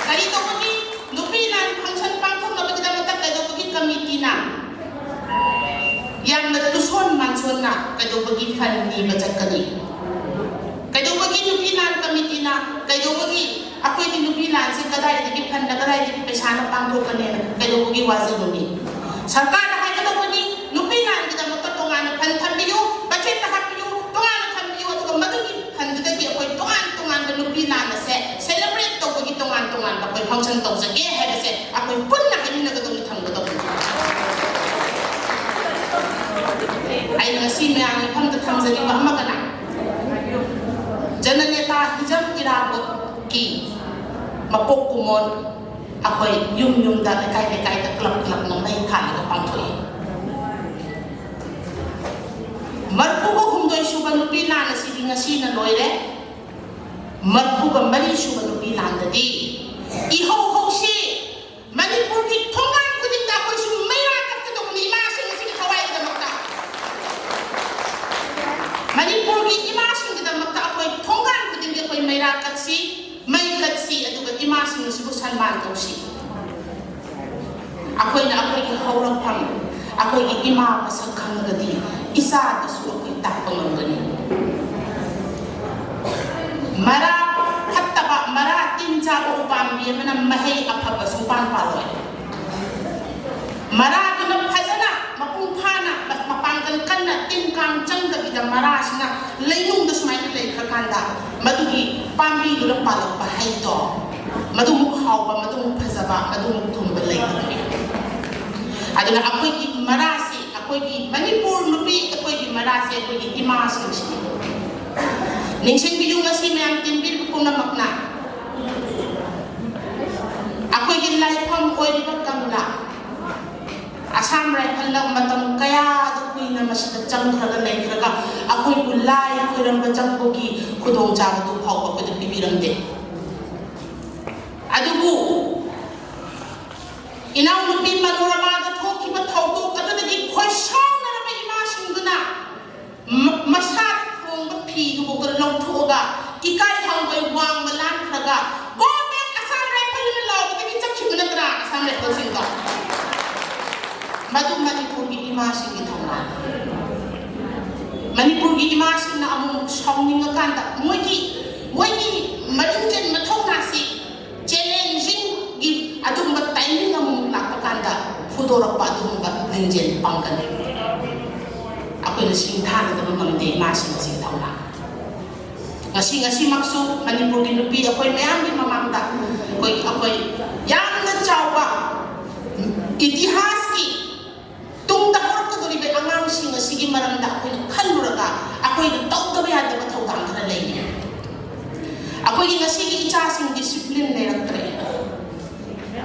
ꯀꯔꯤ ꯇꯧꯒꯅꯤ? ꯅꯨꯄꯤ ꯂꯥꯟ ꯐꯪꯁꯟ ꯄꯥꯡꯊꯣꯛꯅꯕꯒꯤꯗꯃꯛꯇ ꯀꯩꯗꯧꯕꯒꯤ ꯀꯃꯤꯇꯤꯅ ꯌꯥꯝꯅ ꯇꯨꯁꯣꯟ ꯃꯥꯟꯁꯣꯟꯅ ꯀꯩꯗꯧꯕꯒꯤ ꯐꯟ ꯅꯤꯕ ꯆꯠꯀꯅꯤ? ꯀꯩꯗꯧꯕꯒꯤ ꯅꯨꯄꯤ ꯂꯥꯟ ꯀꯃꯤꯇꯤꯅ, ꯀꯩꯗꯧꯕꯒꯤ ꯑꯩꯈꯣꯏꯒꯤ ꯅꯨꯄꯤ ꯂꯥꯟꯁꯤ ꯀꯗꯥꯏꯗꯒꯤ ꯐꯟꯅ, ꯀꯗꯥꯏꯗꯒꯤ ꯄꯩꯁꯥꯅ ꯄꯥꯡꯊꯣꯛꯀꯅꯤꯅ ꯀꯩꯗꯧꯕꯒꯤ ꯋꯥꯖꯕꯅꯤ? ꯁꯔꯀꯥꯔꯗ ꯍꯥꯏꯒꯗꯧꯕꯅꯤ, ꯅꯨꯄꯤ ꯂꯥꯟꯒꯤꯗꯃꯛꯇ ꯇꯣꯉꯥꯟꯅ ꯐꯟ ꯊꯝꯕꯤꯌꯨ, ꯕꯖꯦꯠꯇ ꯍꯥꯞꯄꯤꯌꯨ, ꯇꯣꯉꯥꯟꯅ ꯊꯝꯕꯤꯌꯨ, ꯑꯗꯨꯒ ꯃꯗꯨꯒꯤ ꯐꯟꯗꯨꯗꯒꯤ ꯑꯩꯈꯣꯏ ꯇꯣꯉꯥꯟ ꯇꯣꯉꯥꯟꯕ ꯅꯨꯄꯤ ꯂꯥꯟ ꯑꯁꯦ ꯁꯦꯂꯦꯕ꯭ꯔꯦꯠ ꯇꯧꯕꯒꯤ ꯇꯣꯉꯥꯟ ꯇꯣꯉꯥꯟꯕ ꯑꯩꯈꯣꯏ ꯐꯪꯁꯟ ꯇꯧꯖꯒꯦ ꯍꯥꯏꯕꯁꯦ ꯑꯩꯈꯣꯏ ꯄꯨꯟꯅ ꯍꯥꯏꯃꯤꯟꯅꯒꯗꯧꯅꯤ, ꯊꯝꯒꯗꯧꯕꯅꯤ꯫ ꯑꯩꯅ ꯉꯁꯤ ꯃꯌꯥꯝꯒꯤ ꯏꯐꯝꯗ ꯊꯝꯖꯔꯤꯕ ꯑꯃꯒꯅ ꯖꯅꯅꯦꯇꯥ ꯍꯤꯖꯝ ꯏꯔꯥꯕꯣꯠꯀꯤ ꯃꯄꯣꯛ ꯀꯨꯝꯑꯣꯟ ꯑꯩꯈꯣꯏ ꯌꯨꯝ ꯌꯨꯝꯗ, ꯂꯩꯀꯥꯏ ꯂꯩꯀꯥꯏꯗ, ꯀ꯭ꯂꯕ ꯀ꯭ꯂꯕꯅ ꯃꯩ ꯊꯥꯜꯂꯒ ꯄꯥꯡꯊꯣꯛꯏ꯫ ꯃꯔꯐꯨꯒ ꯍꯨꯝꯗꯣꯏ ꯁꯨꯕ ꯅꯨꯄꯤ ꯂꯥꯟ ꯑꯁꯤꯗꯤ ꯉꯁꯤꯅ ꯂꯣꯏꯔꯦ꯫ ꯃꯔꯐꯨꯒ ꯃꯔꯤ ꯁꯨꯕ ꯅꯨꯄꯤ ꯂꯥꯟꯗꯗꯤ ꯏꯍꯧ ꯍꯧꯁꯤ꯫ ꯃꯅꯤꯄꯨꯔꯒꯤ ꯊꯣꯡꯒꯥꯟ ꯈꯨꯗꯤꯡꯗ ꯑꯩꯈꯣꯏꯁꯨ ꯃꯩꯔꯥ ꯀꯠꯀꯗꯧꯕꯅꯤ ꯏꯃꯥꯁꯤꯡ ꯑꯁꯤꯒꯤ ꯊꯋꯥꯏꯒꯤꯗꯃꯛꯇ꯫ ꯃꯅꯤꯄꯨꯔꯒꯤ ꯏꯃꯥꯁꯤꯡꯒꯤꯗꯃꯛꯇ ꯑꯩꯈꯣꯏ ꯊꯣꯡꯒꯥꯟ ꯈꯨꯗꯤꯡꯒꯤ ꯑꯩꯈꯣꯏ ꯃꯩꯔꯥ ꯀꯠꯁꯤ, ꯃꯩ ꯀꯠꯁꯤ, ꯑꯗꯨꯒ ꯏꯃꯥꯁꯤꯡ ꯑꯁꯤꯕꯨ ꯁꯟꯃꯥꯟ ꯇꯧꯁꯤ꯫ ꯑꯩꯈꯣꯏꯅ ꯑꯩꯈꯣꯏꯒꯤ ꯍꯧꯔꯛꯐꯝ, ꯑꯩꯈꯣꯏꯒꯤ ꯏꯃꯥ ꯃꯁꯛ ꯈꯪꯉꯒꯗꯤ ꯏꯆꯥꯗꯁꯨ ꯑꯩꯈꯣꯏ ꯇꯥꯛꯄ ꯉꯝꯒꯅꯤ꯫ ꯃꯔꯥ ꯐꯠꯇꯕ, ꯃꯔꯥ ꯇꯤꯟ ꯆꯥꯕ ꯎꯄꯥꯝꯕꯤ ꯑꯃꯅ ꯃꯍꯩ ꯑꯐꯕ ꯁꯨꯡꯄꯥꯟ ꯄꯥꯜꯂꯣꯏ꯫ ꯃꯔꯥꯗꯨꯅ ꯐꯖꯅ ꯃꯄꯨꯡ ꯐꯥꯅ ꯃꯄꯥꯡꯒꯜ ꯀꯟꯅ ꯇꯤꯟ ꯀꯥꯡ ꯆꯪꯗꯕꯤꯗ ꯃꯔꯥꯁꯤꯅ ꯂꯩꯅꯨꯡꯗ ꯁꯨꯃꯥꯏꯅ ꯂꯩꯈ꯭ꯔꯀꯥꯟꯗ ꯃꯗꯨꯒꯤ ꯄꯥꯝꯕꯤꯗꯨꯅ ꯄꯥꯜꯂꯛꯄ ꯍꯩꯗꯣ ꯃꯗꯨꯃꯨꯛ ꯍꯥꯎꯕ, ꯃꯗꯨꯃꯨꯛ ꯐꯖꯕ, ꯃꯗꯨꯃꯨꯛ ꯊꯨꯝꯕ ꯂꯩꯇꯕꯅꯤ꯫ ꯑꯗꯨꯅ ꯑꯩꯈꯣꯏꯒꯤ ꯃꯔꯥꯁꯤ, ꯑꯩꯈꯣꯏꯒꯤ ꯃꯅꯤꯄꯨꯔ ꯅꯨꯄꯤ, ꯑꯩꯈꯣꯏꯒꯤ ꯃꯔꯥꯁꯤ ꯑꯩꯈꯣꯏꯒꯤ ꯏꯃꯥꯁꯤꯡꯁꯤꯅꯤ꯫ ꯅꯤꯡꯁꯤꯡꯕꯤꯌꯨ, ꯉꯁꯤ ꯃꯌꯥꯝ ꯇꯤꯟꯕꯤꯔꯤꯕ ꯄꯨꯝꯅꯃꯛꯅ ꯑꯩꯈꯣꯏꯒꯤ ꯂꯥꯏꯐꯝ ꯑꯣꯏꯔꯤꯕ ꯀꯪꯂꯥ, ꯑꯁꯥꯝ ꯔꯥꯏꯐꯜꯅ ꯃꯇꯝ ꯀꯌꯥꯗ ꯀꯨꯏ ꯃꯁꯤꯗ ꯆꯪꯈ꯭ꯔꯒ ꯂꯩꯈ꯭ꯔꯒ ꯑꯩꯈꯣꯏꯕꯨ ꯂꯥꯏ ꯈꯣꯏꯔꯝꯕ ꯆꯪꯕꯒꯤ ꯈꯨꯗꯣꯡꯆꯥꯕꯗꯨ ꯐꯥꯎꯕ ꯑꯩꯈꯣꯏꯗ ꯄꯤꯕꯤꯔꯝꯗꯦ꯫ ꯑꯗꯨꯕꯨ ꯏꯅꯥꯎꯅꯨꯄꯤ ꯃꯅꯣꯔꯃꯥꯗ ꯊꯣꯛꯈꯤꯕ ꯊꯧꯗꯣꯛ ꯑꯗꯨꯗꯒꯤ ꯈꯣꯏꯁꯥꯎꯅꯔꯕ ꯏꯃꯥꯁꯤꯡꯗꯨꯅ ꯃ-, ꯃꯁꯥꯗ ꯊꯣꯡꯕ ꯐꯤꯗꯨꯐꯥꯎꯗ ꯂꯧꯊꯣꯛꯑꯒ ꯏꯀꯥꯏ ꯍꯪꯒꯣꯏ ꯋꯥꯡꯃ ꯂꯥꯟꯈ꯭ꯔꯒ "Go back Assam Rifle" ꯍꯥꯏꯅ ꯂꯥꯎꯕꯗꯒꯤ ꯆꯠꯈꯤꯕ ꯅꯠꯇ꯭ꯔꯥ ꯑꯁꯥꯝ ꯔꯥꯏꯐꯜꯁꯤꯡꯗꯣ? ꯃꯗꯨ ꯃꯅꯤꯄꯨꯔꯒꯤ ꯏꯃꯥꯁꯤꯡꯒꯤ ꯊꯧꯅꯥꯅꯤ꯫ ꯃꯅꯤꯄꯨꯔꯒꯤ ꯏꯃꯥꯁꯤꯡꯅ ꯑꯃꯨꯛ ꯁꯥꯎꯅꯤꯡꯉꯀꯥꯟꯗ ꯃꯣꯏꯒꯤ, ꯃꯣꯏꯒꯤ ꯃꯔꯤꯡꯖꯦꯜ ꯃꯊꯧꯅꯥꯁꯤ ꯆꯦꯂꯦꯟꯖꯤꯡꯒꯤ ꯑꯗꯨꯒꯨꯝꯕ ꯇꯥꯏꯃꯤꯡ ꯑꯃꯃꯨꯛ ꯂꯥꯛꯄ ꯀꯥꯟꯗ ꯐꯨꯗꯣꯔꯛꯄ ꯑꯗꯨꯒꯨꯝꯕ ꯂꯤꯡꯖꯦꯜ ꯄꯥꯡꯒꯜ ꯑꯩꯈꯣꯏꯅ ꯁꯤꯡꯊꯥꯅꯗꯕ ꯉꯝꯗꯦ ꯏꯃꯥꯁꯤꯡ ꯑꯁꯤꯒꯤ ꯊꯧꯅꯥ꯫ ꯉꯁꯤ, ꯉꯁꯤꯃꯛꯁꯨ ꯃꯅꯤꯄꯨꯔꯒꯤ ꯅꯨꯄꯤ ꯑꯩꯈꯣꯏ ꯃꯌꯥꯝꯒꯤ ꯃꯃꯥꯡꯗ ꯑꯩꯈꯣꯏ, ꯑꯩꯈꯣꯏ ꯌꯥꯝꯅ ꯆꯥꯎꯕ ꯏꯇꯤꯍꯥꯁꯀꯤ ꯇꯨꯡꯗ ꯍꯧꯔꯛꯀꯗꯧꯔꯤꯕ ꯑꯉꯥꯡꯁꯤꯡ ꯑꯁꯤꯒꯤ ꯃꯔꯝꯗ ꯑꯩꯈꯣꯏꯅ ꯈꯜꯂꯨꯔꯒ ꯑꯩꯈꯣꯏꯅ ꯇꯧꯗꯕ ꯌꯥꯗꯕ ꯊꯧꯗꯥꯡ ꯈꯔ ꯂꯩꯔꯤ꯫ ꯑꯩꯈꯣꯏꯒꯤ ꯉꯁꯤꯒꯤ ꯏꯆꯥꯁꯤꯡ ꯗꯤꯁꯤꯄ꯭ꯂꯤꯟ ꯂꯩꯔꯛꯇ꯭ꯔꯦ꯫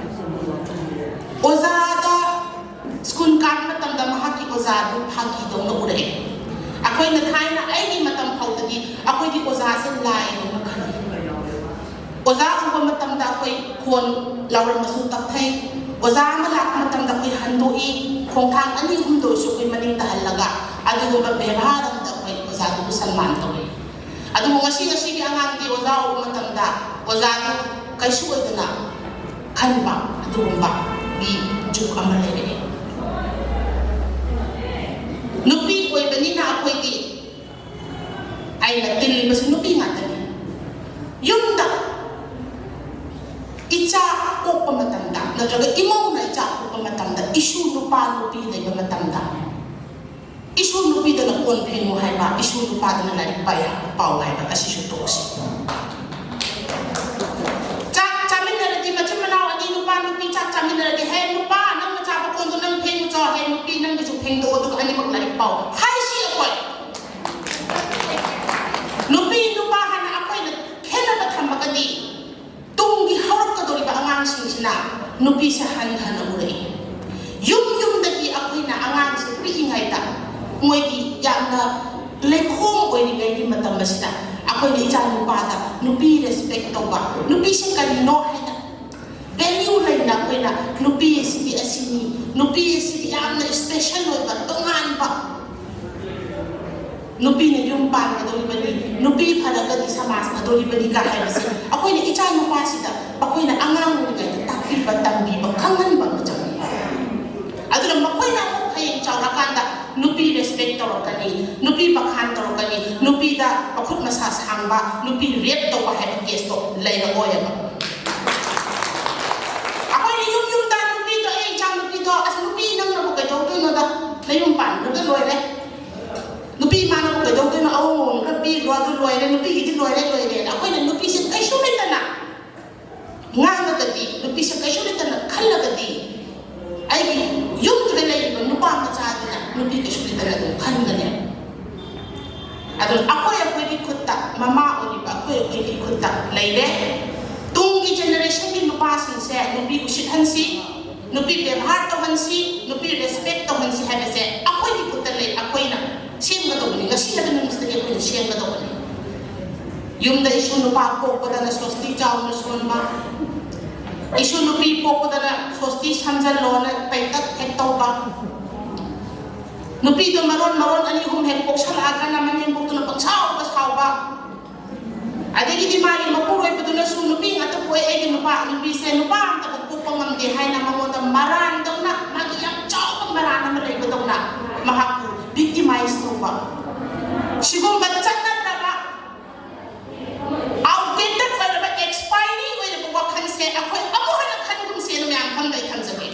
ꯑꯣꯖꯥꯗ ꯁ꯭ꯀꯨꯜ ꯀꯥꯕ ꯃꯇꯝꯗ ꯃꯍꯥꯛꯀꯤ ꯑꯣꯖꯥꯗꯨ ꯐꯥꯒꯤꯗꯧꯅ ꯎꯔꯛꯑꯦ꯫ ꯑꯩꯈꯣꯏꯅ ꯊꯥꯏꯅ ꯑꯩꯒꯤ ꯃꯇꯝ ꯐꯥꯎꯗꯗꯤ ꯑꯩꯈꯣꯏꯗꯤ ꯑꯣꯖꯥꯁꯦ ꯂꯥꯏꯗꯧꯅ ꯈꯜꯂꯤ꯫ ꯑꯣꯖꯥ ꯎꯕ ꯃꯇꯝꯗ ꯑꯩꯈꯣꯏ ꯈꯣꯟ ꯂꯥꯎꯔꯝꯕꯁꯨ ꯇꯞꯊꯩ꯫ ꯑꯣꯖꯥ ꯑꯃ ꯂꯥꯛꯄ ꯃꯇꯝꯗ ꯑꯩꯈꯣꯏ ꯍꯟꯗꯣꯛꯏ, ꯈꯣꯡꯊꯥꯡ ꯑꯅꯤ ꯑꯍꯨꯝꯗ ꯑꯣꯏꯔꯁꯨ ꯑꯩꯈꯣꯏ ꯃꯅꯤꯡꯗ ꯍꯜꯂꯒ ꯑꯗꯨꯒꯨꯝꯕ ꯕꯦꯕꯥꯔ ꯑꯃꯗ ꯑꯩꯈꯣꯏ ꯑꯣꯖꯥꯗꯨꯕꯨ ꯁꯟꯃꯥꯟ ꯇꯧꯏ꯫ ꯑꯗꯨꯕꯨ ꯉꯁꯤ, ꯉꯁꯤꯒꯤ ꯑꯉꯥꯡꯗꯤ ꯑꯣꯖꯥ ꯎꯕ ꯃꯇꯝꯗ ꯑꯣꯖꯥꯗꯨ ꯀꯩꯁꯨ ꯑꯣꯏꯗꯅ ꯈꯟꯕ ꯑꯗꯨꯒꯨꯝꯕꯒꯤ ꯖꯨꯛ ꯑꯃ ꯂꯩꯔꯛꯑꯦ꯫ ꯅꯨꯄꯤ ꯑꯣꯏꯕꯅꯤꯅ ꯑꯩꯈꯣꯏꯗꯤ, ꯑꯩꯅ ꯇꯤꯜꯂꯤꯕꯁꯤ ꯅꯨꯄꯤ ꯉꯥꯛꯇꯅꯤ꯫ ꯌꯨꯝꯗ ꯏꯆꯥ ꯄꯣꯛꯄ ꯃꯇꯝꯗ ꯅꯠꯇ꯭ꯔꯒ ꯏꯃꯧꯅ ꯏꯆꯥ ꯄꯣꯛꯄ ꯃꯇꯝꯗ ꯏꯁꯨ ꯅꯨꯄꯥ ꯅꯨꯄꯤ ꯂꯩꯕ ꯃꯇꯝꯗ ꯏꯁꯨ ꯅꯨꯄꯤꯗꯅ ꯀꯣꯟ ꯐꯦꯡꯉꯨ ꯍꯥꯏꯕ, ꯏꯁꯨ ꯅꯨꯄꯥꯗꯅ ꯂꯥꯏꯔꯤꯛ ꯄꯥꯏ-, ꯄꯥꯎ ꯍꯥꯏꯕ ꯑꯁꯤꯁꯨ ꯇꯣꯛꯁꯤ꯫ ꯆꯥꯛ ꯆꯥꯃꯤꯟꯅꯔꯗꯤ ꯃꯆꯤꯟ ꯃꯅꯥꯎ ꯑꯅꯤ ꯅꯨꯄꯥ ꯅꯨꯄꯤ ꯆꯥꯛ ꯆꯥꯃꯤꯟꯅꯔꯗꯤ "ꯍꯦ ꯅꯨꯄꯥ, ꯅꯪꯅ ꯆꯥꯕ ꯀꯣꯟꯗꯣ ꯅꯪ ꯐꯦꯡꯉꯨ ꯆꯣ, ꯍꯦ ꯅꯨꯄꯤ ꯅꯪꯒꯤꯁꯨ ꯐꯦꯡꯗꯣꯛꯑꯣ ꯑꯗꯨꯒ ꯑꯅꯤꯃꯛ ꯂꯥꯏꯔꯤꯛ ꯄꯥꯎ" ꯍꯥꯏꯁꯤ ꯑꯩꯈꯣꯏ꯫ ꯅꯨꯄꯤ ꯅꯨꯄꯥ ꯍꯥꯏꯅ ꯑꯩꯈꯣꯏꯅ ꯈꯦꯠꯅꯕ ꯊꯝꯃꯒꯗꯤ ꯇꯨꯡꯒꯤ ꯍꯧꯔꯛꯀꯗꯧꯔꯤꯕ ꯑꯉꯥꯡꯁꯤꯡꯁꯤꯅ ꯅꯨꯄꯤꯁꯦ ꯍꯟꯊꯅ ꯎꯔꯛꯏ꯫ ꯌꯨꯝ ꯌꯨꯝꯗꯒꯤ ꯑꯩꯈꯣꯏꯅ ꯑꯉꯥꯡꯁꯦ ꯄꯤꯛꯏꯉꯩꯗ ꯑꯩꯈꯣꯏꯅ ꯏꯆꯥ ꯅꯨꯄꯥꯗ ꯅꯨꯄꯤ ꯔꯦꯁꯄꯦꯛ ꯇꯧꯕ, ꯅꯨꯄꯤꯁꯦ ꯀꯔꯤꯅꯣ ꯍꯥꯏꯅ ꯚꯦꯂ꯭ꯌꯨ ꯂꯩꯅ ꯑꯩꯈꯣꯏꯅ ꯅꯨꯄꯤ ꯑꯁꯤꯗꯤ ꯑꯁꯤꯅꯤ, ꯅꯨꯄꯤ ꯑꯁꯤꯗꯤ ꯌꯥꯝꯅ ꯏꯁꯄꯦꯁꯦꯜ ꯑꯣꯏꯕ, ꯇꯣꯉꯥꯟꯕ, ꯅꯨꯄꯤꯅ ꯌꯨꯝ ꯄꯥꯟꯒꯗꯧꯔꯤꯕꯅꯤ, ꯅꯨꯄꯤ ꯐꯔꯒꯗꯤ ꯁꯃꯥꯖ ꯐꯗꯧꯔꯤꯕꯅꯤꯒ ꯍꯥꯏꯕꯁꯦ ꯑꯩꯈꯣꯏꯅ ꯏꯆꯥ ꯅꯨꯄꯥꯁꯤꯗ ꯑꯩꯈꯣꯏꯅ ꯑꯉꯥꯡ ꯑꯣꯏꯔꯤꯉꯩꯗ ꯇꯥꯛꯄꯤꯕ, ꯇꯝꯕꯤꯕ, ꯈꯪꯍꯟꯕ ꯑꯃ ꯆꯪꯉꯤ꯫ ꯑꯗꯨꯅ ꯃꯈꯣꯏꯅ ꯑꯃꯨꯛ ꯍꯌꯦꯡ ꯆꯥꯎꯔꯀꯥꯟꯗ ꯅꯨꯄꯤ ꯔꯦꯁꯄꯦꯛ ꯇꯧꯔꯛꯀꯅꯤ, ꯅꯨꯄꯤ ꯕꯈꯥꯟ ꯇꯧꯔꯛꯀꯅꯤ, ꯅꯨꯄꯤꯗ ꯃꯈꯨꯠ ꯃꯁꯥ ꯁꯥꯡꯕ, ꯅꯨꯄꯤ ꯔꯦꯞ ꯇꯧꯕ ꯍꯥꯏꯕ ꯀꯦꯁꯇꯣ ꯂꯩꯔꯛꯑꯣꯏꯕ꯫ ꯑꯩꯈꯣꯏꯅ ꯌꯨꯝ ꯌꯨꯝꯗ ꯅꯨꯄꯤꯗꯣ, "ꯑꯦ, ꯏꯆꯥ ꯅꯨꯄꯤꯗꯣ, ꯑꯁ, ꯅꯨꯄꯤ ꯅꯪꯅꯕꯨ ꯀꯩꯗꯧꯗꯣꯏꯅꯣꯗ? ꯅꯌꯨꯝ ꯄꯥꯟꯈ꯭ꯔꯒ ꯂꯣꯏꯔꯦ꯫ ꯅꯨꯄꯤ ꯏꯃꯥꯅꯕꯨ ꯀꯩꯗꯧꯗꯣꯏꯅꯣ? ꯑꯋꯣꯡ ꯑꯋꯣꯡ ꯈꯔ ꯄꯤꯈ꯭ꯔꯣ, ꯑꯗꯨ ꯂꯣꯏꯔꯦ, ꯅꯨꯄꯤꯒꯤꯗꯤ ꯂꯣꯏꯔꯦ, ꯂꯣꯏꯔꯦꯅ" ꯑꯩꯈꯣꯏꯅ ꯅꯨꯄꯤꯁꯦ ꯀꯩꯁꯨ ꯂꯩꯇꯅ ꯉꯥꯡꯉꯒꯗꯤ, ꯅꯨꯄꯤꯁꯦ ꯀꯩꯁꯨ ꯂꯩꯇꯅ ꯈꯜꯂꯒꯗꯤ, ꯑꯩꯒꯤ ꯌꯨꯝꯗꯨꯗ ꯂꯩꯔꯤꯕ ꯅꯨꯄꯥ ꯃꯆꯥꯗꯨꯅ ꯅꯨꯄꯤ ꯀꯩꯁꯨ ꯂꯩꯇꯅ ꯑꯗꯨꯝ ꯈꯟꯒꯅꯤ꯫ ꯑꯗꯨꯅ ꯑꯩꯈꯣꯏ ꯑꯩꯈꯣꯏꯒꯤ ꯈꯨꯠꯇ, ꯃꯃꯥ ꯑꯣꯏꯔꯤꯕ ꯑꯩꯈꯣꯏ ꯑꯩꯈꯣꯏꯒꯤ ꯈꯨꯠꯇ ꯂꯩꯔꯦ꯫ ꯇꯨꯡꯒꯤ ꯖꯦꯅꯦꯔꯦꯁꯟꯒꯤ ꯅꯨꯄꯥꯁꯤꯡꯁꯦ ꯅꯨꯄꯤ ꯎꯁꯤꯠꯍꯟꯁꯤ, ꯅꯨꯄꯤ ꯕꯦꯕꯥꯔ ꯇꯧꯍꯟꯁꯤ, ꯅꯨꯄꯤ ꯔꯦꯁꯄꯦꯛ ꯇꯧꯍꯟꯁꯤ ꯍꯥꯏꯕꯁꯦ ꯑꯩꯈꯣꯏꯒꯤ ꯈꯨꯠꯇ ꯂꯩ꯫ ꯑꯩꯈꯣꯏꯅ ꯁꯦꯝꯒꯗꯧꯕꯅꯤ꯫ ꯉꯁꯤ ꯍꯥꯏꯕ ꯅꯨꯃꯤꯠꯁꯤꯗꯒꯤ ꯑꯩꯈꯣꯏꯅ ꯁꯦꯝꯒꯗꯧꯕꯅꯤ꯫ ꯌꯨꯝꯗ ꯏꯁꯨ ꯅꯨꯄꯥ ꯄꯣꯛꯄꯗꯅ ꯁꯣꯁꯇꯤ ꯆꯥꯎꯅ ꯁꯣꯟꯕ, ꯏꯁꯨ ꯅꯨꯄꯤ ꯄꯣꯛꯄꯗꯅ ꯁꯣꯁꯇꯤ ꯁꯝꯖꯜꯂꯣꯅ ꯄꯩꯇꯛ ꯍꯦꯛ ꯇꯧꯕ, ꯅꯨꯄꯤꯗꯣ ꯃꯔꯣꯟ ꯃꯔꯣꯟ ꯑꯅꯤ ꯑꯍꯨꯝ ꯍꯦꯛ ꯄꯣꯛꯁꯜꯂꯛꯑꯒꯅ ꯃꯅꯦꯝꯕꯣꯛꯇꯨꯅ ꯄꯪꯁꯥꯎꯗ ꯁꯥꯎꯕ, ꯑꯗꯒꯤꯗꯤ ꯃꯥꯒꯤ ꯃꯄꯨꯔꯣꯏꯕꯗꯨꯅꯁꯨ ꯅꯨꯄꯤ ꯉꯥꯛꯇ ꯄꯣꯛꯑꯦ, ꯑꯩꯒꯤ ꯅꯨꯄꯥ, ꯅꯨꯄꯤꯁꯦ ꯅꯨꯄꯥ ꯑꯝꯇꯕꯨ ꯄꯣꯛꯄ ꯉꯝꯗꯦ ꯍꯥꯏꯅ ꯃꯉꯣꯟꯗ ꯃꯔꯥꯟꯗꯧꯅ, ꯃꯥꯒꯤ ꯌꯥꯝ ꯆꯥꯎꯕ ꯃꯔꯥꯟ ꯑꯃ ꯂꯩꯕꯗꯧꯅ ꯃꯍꯥꯛꯄꯨ ꯚꯤꯛꯇꯤꯃꯥꯏꯁ ꯇꯧꯕ, ꯁꯤꯒꯨꯝꯕ ꯆꯠꯅꯗ꯭ꯔꯕ, ꯑꯥꯎꯠꯗꯦꯇꯦꯠ ꯑꯣꯏꯔꯕ, ꯑꯦꯛꯁꯄꯥꯏꯔꯤ ꯑꯣꯏꯔꯕ ꯋꯥꯈꯜꯁꯦ ꯑꯩꯈꯣꯏ ꯑꯃꯨꯛ ꯍꯟꯅ ꯈꯟꯒꯨꯝꯁꯦꯅ ꯃꯌꯥꯝ ꯐꯝꯗ ꯑꯩ ꯊꯝꯖꯒꯦ꯫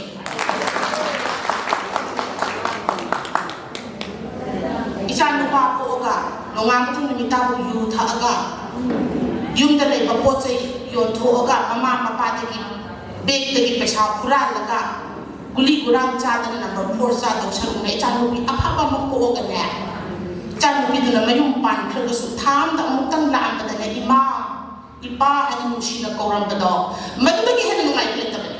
ꯏꯆꯥ ꯅꯨꯄꯥ ꯄꯣꯛꯑꯒ ꯅꯣꯡꯉꯥꯟꯕꯗꯒꯤ ꯅꯨꯃꯤꯠ ꯇꯥꯕꯨ ꯌꯨ ꯊꯛꯑꯒ, ꯌꯨꯝꯗ ꯂꯩꯕ ꯄꯣꯠ ꯆꯩ ꯌꯣꯟꯊꯣꯛꯑꯒ, ꯃꯃꯥ ꯃꯄꯥꯗꯒꯤ ꯕꯦꯛꯇꯒꯤ ꯄꯩꯁꯥ ꯍꯨꯔꯥꯜꯂꯒ, ꯒꯨꯂꯤ ꯒꯨꯔꯥꯡ ꯆꯥꯗꯅ ꯅꯝꯕꯔ ꯐꯣꯔ ꯆꯥꯗꯧ ꯁꯔꯨꯛꯅ ꯏꯆꯥꯅꯨꯄꯤ ꯑꯐꯕ ꯑꯃ ꯄꯣꯛꯑꯒꯅꯦ, ꯏꯆꯥꯅꯨꯄꯤꯗꯨꯅ ꯃꯌꯨꯝ ꯄꯥꯟꯈ꯭ꯔꯒꯁꯨ ꯊꯥ ꯑꯃꯗ ꯑꯃꯨꯛꯇꯪ ꯂꯥꯛꯑꯝꯕꯗꯅꯦ, "ꯏꯃꯥ, ꯏꯄꯥ" ꯍꯥꯏꯅ ꯅꯨꯡꯁꯤꯅ ꯀꯧꯔꯝꯕꯗꯣ, ꯃꯗꯨꯗꯒꯤ ꯍꯦꯟꯅ ꯅꯨꯡꯉꯥꯏꯕ ꯂꯩꯇꯕꯅꯤ꯫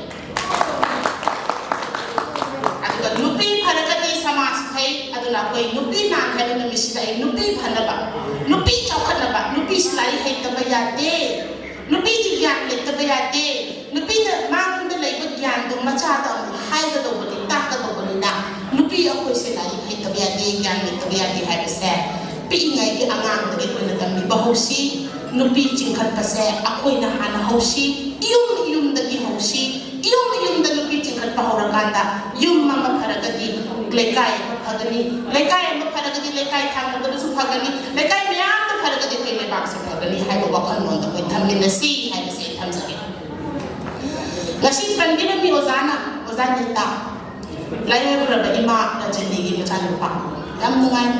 ꯑꯗꯨꯒ ꯅꯨꯄꯤ ꯐꯔꯒꯗꯤ ꯁꯃꯥꯖ ꯐꯩ꯫ ꯑꯗꯨꯅ ꯑꯩꯈꯣꯏ ꯅꯨꯄꯤ ꯅꯥꯟ ꯍꯥꯏꯕ ꯅꯨꯃꯤꯠꯁꯤꯗ ꯑꯩ ꯅꯨꯄꯤ ꯐꯅꯕ, ꯅꯨꯄꯤ ꯆꯥꯎꯈꯠꯅꯕ, ꯅꯨꯄꯤ ꯌꯥꯗꯦ꯫ ꯅꯨꯄꯤꯗꯤ ꯒ꯭ꯌꯥꯟ ꯂꯩꯇꯕ ꯌꯥꯗꯦ꯫ ꯅꯨꯄꯤꯅ ꯃꯉꯣꯟꯗ ꯂꯩꯕ ꯒ꯭ꯌꯥꯟꯗꯨ ꯃꯆꯥꯗ ꯑꯃꯨꯛ ꯍꯥꯏꯒꯗꯧꯕꯅꯤ, ꯇꯥꯛꯀꯗꯧꯕꯅꯤꯅ꯫ ꯅꯨꯄꯤ ꯑꯩꯈꯣꯏꯁꯦ ꯂꯥꯏꯔꯤꯛ ꯍꯩꯇꯕ ꯌꯥꯗꯦ, ꯒ꯭ꯌꯥꯟ ꯂꯩꯇꯕ ꯌꯥꯗꯦ ꯍꯥꯏꯕꯁꯦ ꯄꯤꯛꯏꯉꯩꯒꯤ ꯑꯉꯥꯡꯗꯒꯤ ꯑꯩꯈꯣꯏꯅ ꯇꯝꯕꯤꯕ ꯍꯧꯁꯤ꯫ ꯅꯨꯄꯤ ꯆꯤꯡꯈꯠꯄꯁꯦ ꯑꯩꯈꯣꯏꯅ ꯍꯥꯟꯅ ꯍꯧꯁꯤ, ꯏꯌꯨꯝ ꯏꯌꯨꯝꯗꯒꯤ ꯍꯧꯁꯤ꯫ ꯏꯌꯨꯝ ꯏꯌꯨꯝꯗ ꯅꯨꯄꯤ ꯆꯤꯡꯈꯠꯄ ꯍꯧꯔꯀꯥꯟꯗ ꯌꯨꯝ ꯑꯃ ꯐꯔꯒꯗꯤ ꯂꯩꯀꯥꯏ ꯑꯃ ꯐꯒꯅꯤ, ꯂꯩꯀꯥꯏ ꯑꯃ ꯐꯔꯒꯗꯤ ꯂꯩꯀꯥꯏ ꯊꯪꯅꯕꯗꯁꯨ ꯐꯒꯅꯤ, ꯂꯩꯀꯥꯏ ꯃꯌꯥꯝꯗ ꯐꯔꯒꯗꯤ ꯑꯩꯈꯣꯏ ꯂꯩꯕꯥꯛꯁꯦ ꯐꯒꯅꯤ ꯍꯥꯏꯕ ꯋꯥꯈꯜꯂꯣꯟꯗ ꯑꯩꯈꯣꯏ ꯊꯝꯃꯤꯟꯅꯁꯤ ꯍꯥꯏꯕꯁꯦ ꯑꯩ ꯊꯝꯖꯒꯦ꯫ ꯉꯁꯤ ꯄꯟꯕꯤꯔꯝꯃꯤ ꯑꯣꯖꯥꯅ, ꯑꯣꯖꯥ ꯅꯤꯇꯥ, ꯂꯥꯏꯑꯣꯏꯈ꯭ꯔꯕ ꯏꯃꯥ ꯔꯖꯅꯤꯒꯤ ꯃꯆꯥꯅꯨꯄꯥ꯫ ꯌꯥꯝ ꯅꯨꯡꯉꯥꯏ꯫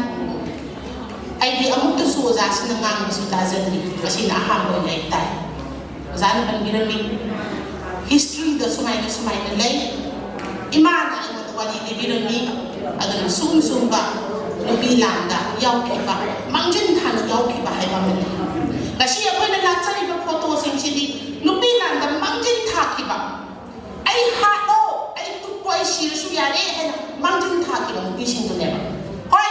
ꯑꯩꯗꯤ ꯑꯃꯨꯛꯇꯁꯨ ꯑꯣꯖꯥꯁꯤꯅ ꯉꯥꯡꯕꯁꯨ ꯇꯥꯖꯗ꯭ꯔꯤ, ꯉꯁꯤꯅ ꯑꯍꯥꯟꯕ ꯑꯣꯏꯅ ꯑꯩ ꯇꯥꯏ꯫ ꯑꯣꯖꯥꯅ ꯄꯟꯕꯤꯔꯝꯃꯤ, ꯍꯤꯁꯇ꯭ꯔꯤꯗ ꯁꯨꯃꯥꯏꯅ ꯁꯨꯃꯥꯏꯅ ꯂꯩ꯫ ꯏꯃꯥꯅ ꯑꯩꯉꯣꯟꯗ ꯋꯥꯔꯤ ꯂꯤꯕꯤꯔꯝꯃꯤ꯫ ꯑꯗꯨꯅ ꯁꯨꯝ ꯁꯨꯝꯕ ꯅꯨꯄꯤ ꯂꯥꯟꯗ ꯌꯥꯎꯈꯤꯕ, ꯃꯥꯡꯖꯤꯟ ꯊꯥꯅ ꯌꯥꯎꯈꯤꯕ ꯍꯥꯏꯕ ꯑꯃꯅꯤ꯫ ꯉꯁꯤ ꯑꯩꯈꯣꯏꯅ ꯂꯥꯠꯆꯔꯤꯕ ꯐꯣꯇꯣꯁꯤꯡꯁꯤꯗꯤ ꯅꯨꯄꯤ ꯂꯥꯟꯗ ꯃꯥꯡꯖꯤꯟ ꯊꯥꯈꯤꯕ, "ꯑꯩ ꯍꯥꯠꯂꯣ, ꯑꯩ ꯇꯨꯞꯄꯣ, ꯑꯩ ꯁꯤꯔꯁꯨ ꯌꯥꯔꯦ" ꯍꯥꯏꯅ ꯃꯥꯡꯖꯤꯟ ꯊꯥꯈꯤꯕ ꯅꯨꯄꯤꯁꯤꯡꯗꯨꯅꯦꯕ꯫ ꯍꯣꯏ,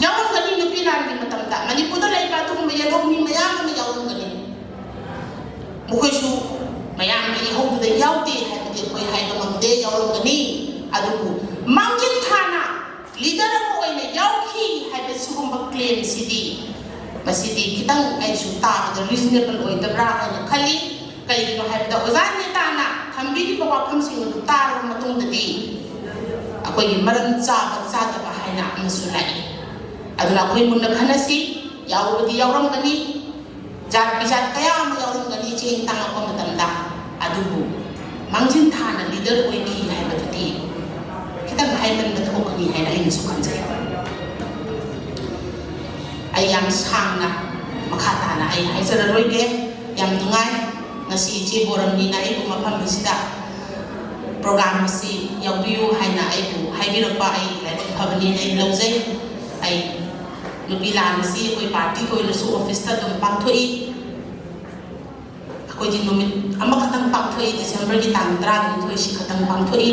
ꯌꯥꯎꯔꯝꯒꯅꯤ, ꯅꯨꯄꯤ ꯂꯥꯟꯒꯤ ꯃꯇꯝꯗ ꯃꯅꯤꯄꯨꯔꯗ ꯂꯩꯕ ꯑꯗꯨꯒꯨꯝꯕ ꯌꯦꯜꯍꯧꯃꯤ ꯃꯌꯥꯝ ꯑꯃ ꯌꯥꯎꯔꯝꯒꯅꯤ꯫ ꯃꯈꯣꯏꯁꯨ ꯃꯌꯥꯝꯒꯤ ꯏꯍꯧꯗꯨꯗ ꯌꯥꯎꯗꯦ ꯍꯥꯏꯕꯗꯤ ꯑꯩꯈꯣꯏ ꯍꯥꯏꯕ ꯉꯝꯗꯦ, ꯌꯥꯎꯔꯝꯒꯅꯤ꯫ ꯑꯗꯨꯕꯨ ꯃꯥꯡꯖꯤꯟ ꯊꯥꯅ ꯂꯤꯗꯔ ꯑꯃ ꯑꯣꯏꯅ ꯌꯥꯎꯈꯤ ꯍꯥꯏꯕ ꯁꯤꯒꯨꯝꯕ ꯀ꯭ꯂꯦꯝꯁꯤꯗꯤ, ꯃꯁꯤꯗꯤ ꯈꯤꯇꯪ ꯑꯩꯁꯨ ꯇꯥꯕꯗ ꯔꯤꯖꯅꯦꯕꯜ ꯑꯣꯏꯗꯕ꯭ꯔꯥ ꯍꯥꯏꯅ ꯈꯜꯂꯤ꯫ ꯀꯩꯒꯤꯅꯣ ꯍꯥꯏꯕꯗ ꯑꯣꯖꯥ ꯅꯦꯇꯥꯅ ꯊꯝꯕꯤꯔꯤꯕ ꯋꯥꯐꯝꯁꯤꯡ ꯑꯗꯨ ꯇꯥꯔꯕ ꯃꯇꯨꯡꯗꯗꯤ ꯑꯩꯈꯣꯏꯒꯤ ꯃꯔꯝ ꯆꯥꯕ ꯆꯥꯗꯕ ꯍꯥꯏꯅ ꯑꯃꯁꯨ ꯂꯥꯛꯏ꯫ ꯑꯗꯨꯅ ꯑꯩꯈꯣꯏ ꯃꯨꯟꯅ ꯈꯟꯅꯁꯤ꯫ ꯌꯥꯎꯕꯗꯤ ꯌꯥꯎꯔꯝꯒꯅꯤ, ꯖꯥꯠ ꯕꯤꯖꯥꯠ ꯀꯌꯥ ꯑꯃ ꯌꯥꯎꯔꯝꯒꯅꯤ ꯆꯦꯡ ꯇꯥꯡꯉꯛꯄ ꯃꯇꯝꯗ꯫ ꯑꯗꯨꯕꯨ ꯃꯥꯡꯖꯤꯟ ꯊꯥꯅ ꯂꯤꯗꯔ ꯑꯣꯏꯈꯤ ꯍꯥꯏꯕꯗꯨꯗꯤ ꯈꯤꯇꯪ ꯍꯥꯏꯃꯟꯕ ꯊꯣꯛꯀꯅꯤ ꯍꯥꯏꯅ ꯑꯩꯅꯁꯨ ꯈꯟꯖꯩ꯫ ꯑꯩ ꯌꯥꯝ ꯁꯥꯡꯅ ꯃꯈꯥ ꯇꯥꯅ ꯑꯩ ꯍꯥꯏꯖꯔꯔꯣꯏꯒꯦ꯫ ꯌꯥꯝ ꯅꯨꯡꯉꯥꯏ ꯉꯁꯤ ꯏꯆꯦ ꯕꯣꯔꯝꯅꯤꯅ ꯑꯩꯕꯨ ꯃꯐꯝ ꯑꯁꯤꯗ ꯄ꯭ꯔꯣꯒ꯭ꯔꯥꯝ ꯑꯁꯤ ꯌꯥꯎꯕꯤꯌꯨ ꯍꯥꯏꯅ ꯑꯩꯕꯨ ꯍꯥꯏꯕꯤꯔꯛꯄ꯫ ꯑꯩ ꯂꯥꯏꯕꯛ ꯐꯕꯅꯦꯅ ꯑꯩ ꯂꯧꯖꯩ꯫ ꯑꯩ ꯅꯨꯄꯤ ꯂꯥꯟ ꯑꯁꯤ ꯑꯩꯈꯣꯏ ꯄꯥꯔꯇꯤꯒꯤ ꯑꯣꯏꯅꯁꯨ ꯑꯣꯐꯤꯁꯇ ꯑꯗꯨꯝ ꯄꯥꯡꯊꯣꯛꯏ꯫ ꯑꯩꯈꯣꯏꯗꯤ ꯅꯨꯃꯤꯠ ꯑꯃꯈꯛꯇꯪ ꯄꯥꯡꯊꯣꯛꯏ, ꯗꯤꯁꯦꯝꯕꯔꯒꯤ ꯇꯥꯡ ꯇꯔꯥꯅꯤꯊꯣꯏꯁꯤ ꯈꯛꯇꯪ ꯄꯥꯡꯊꯣꯛꯏ꯫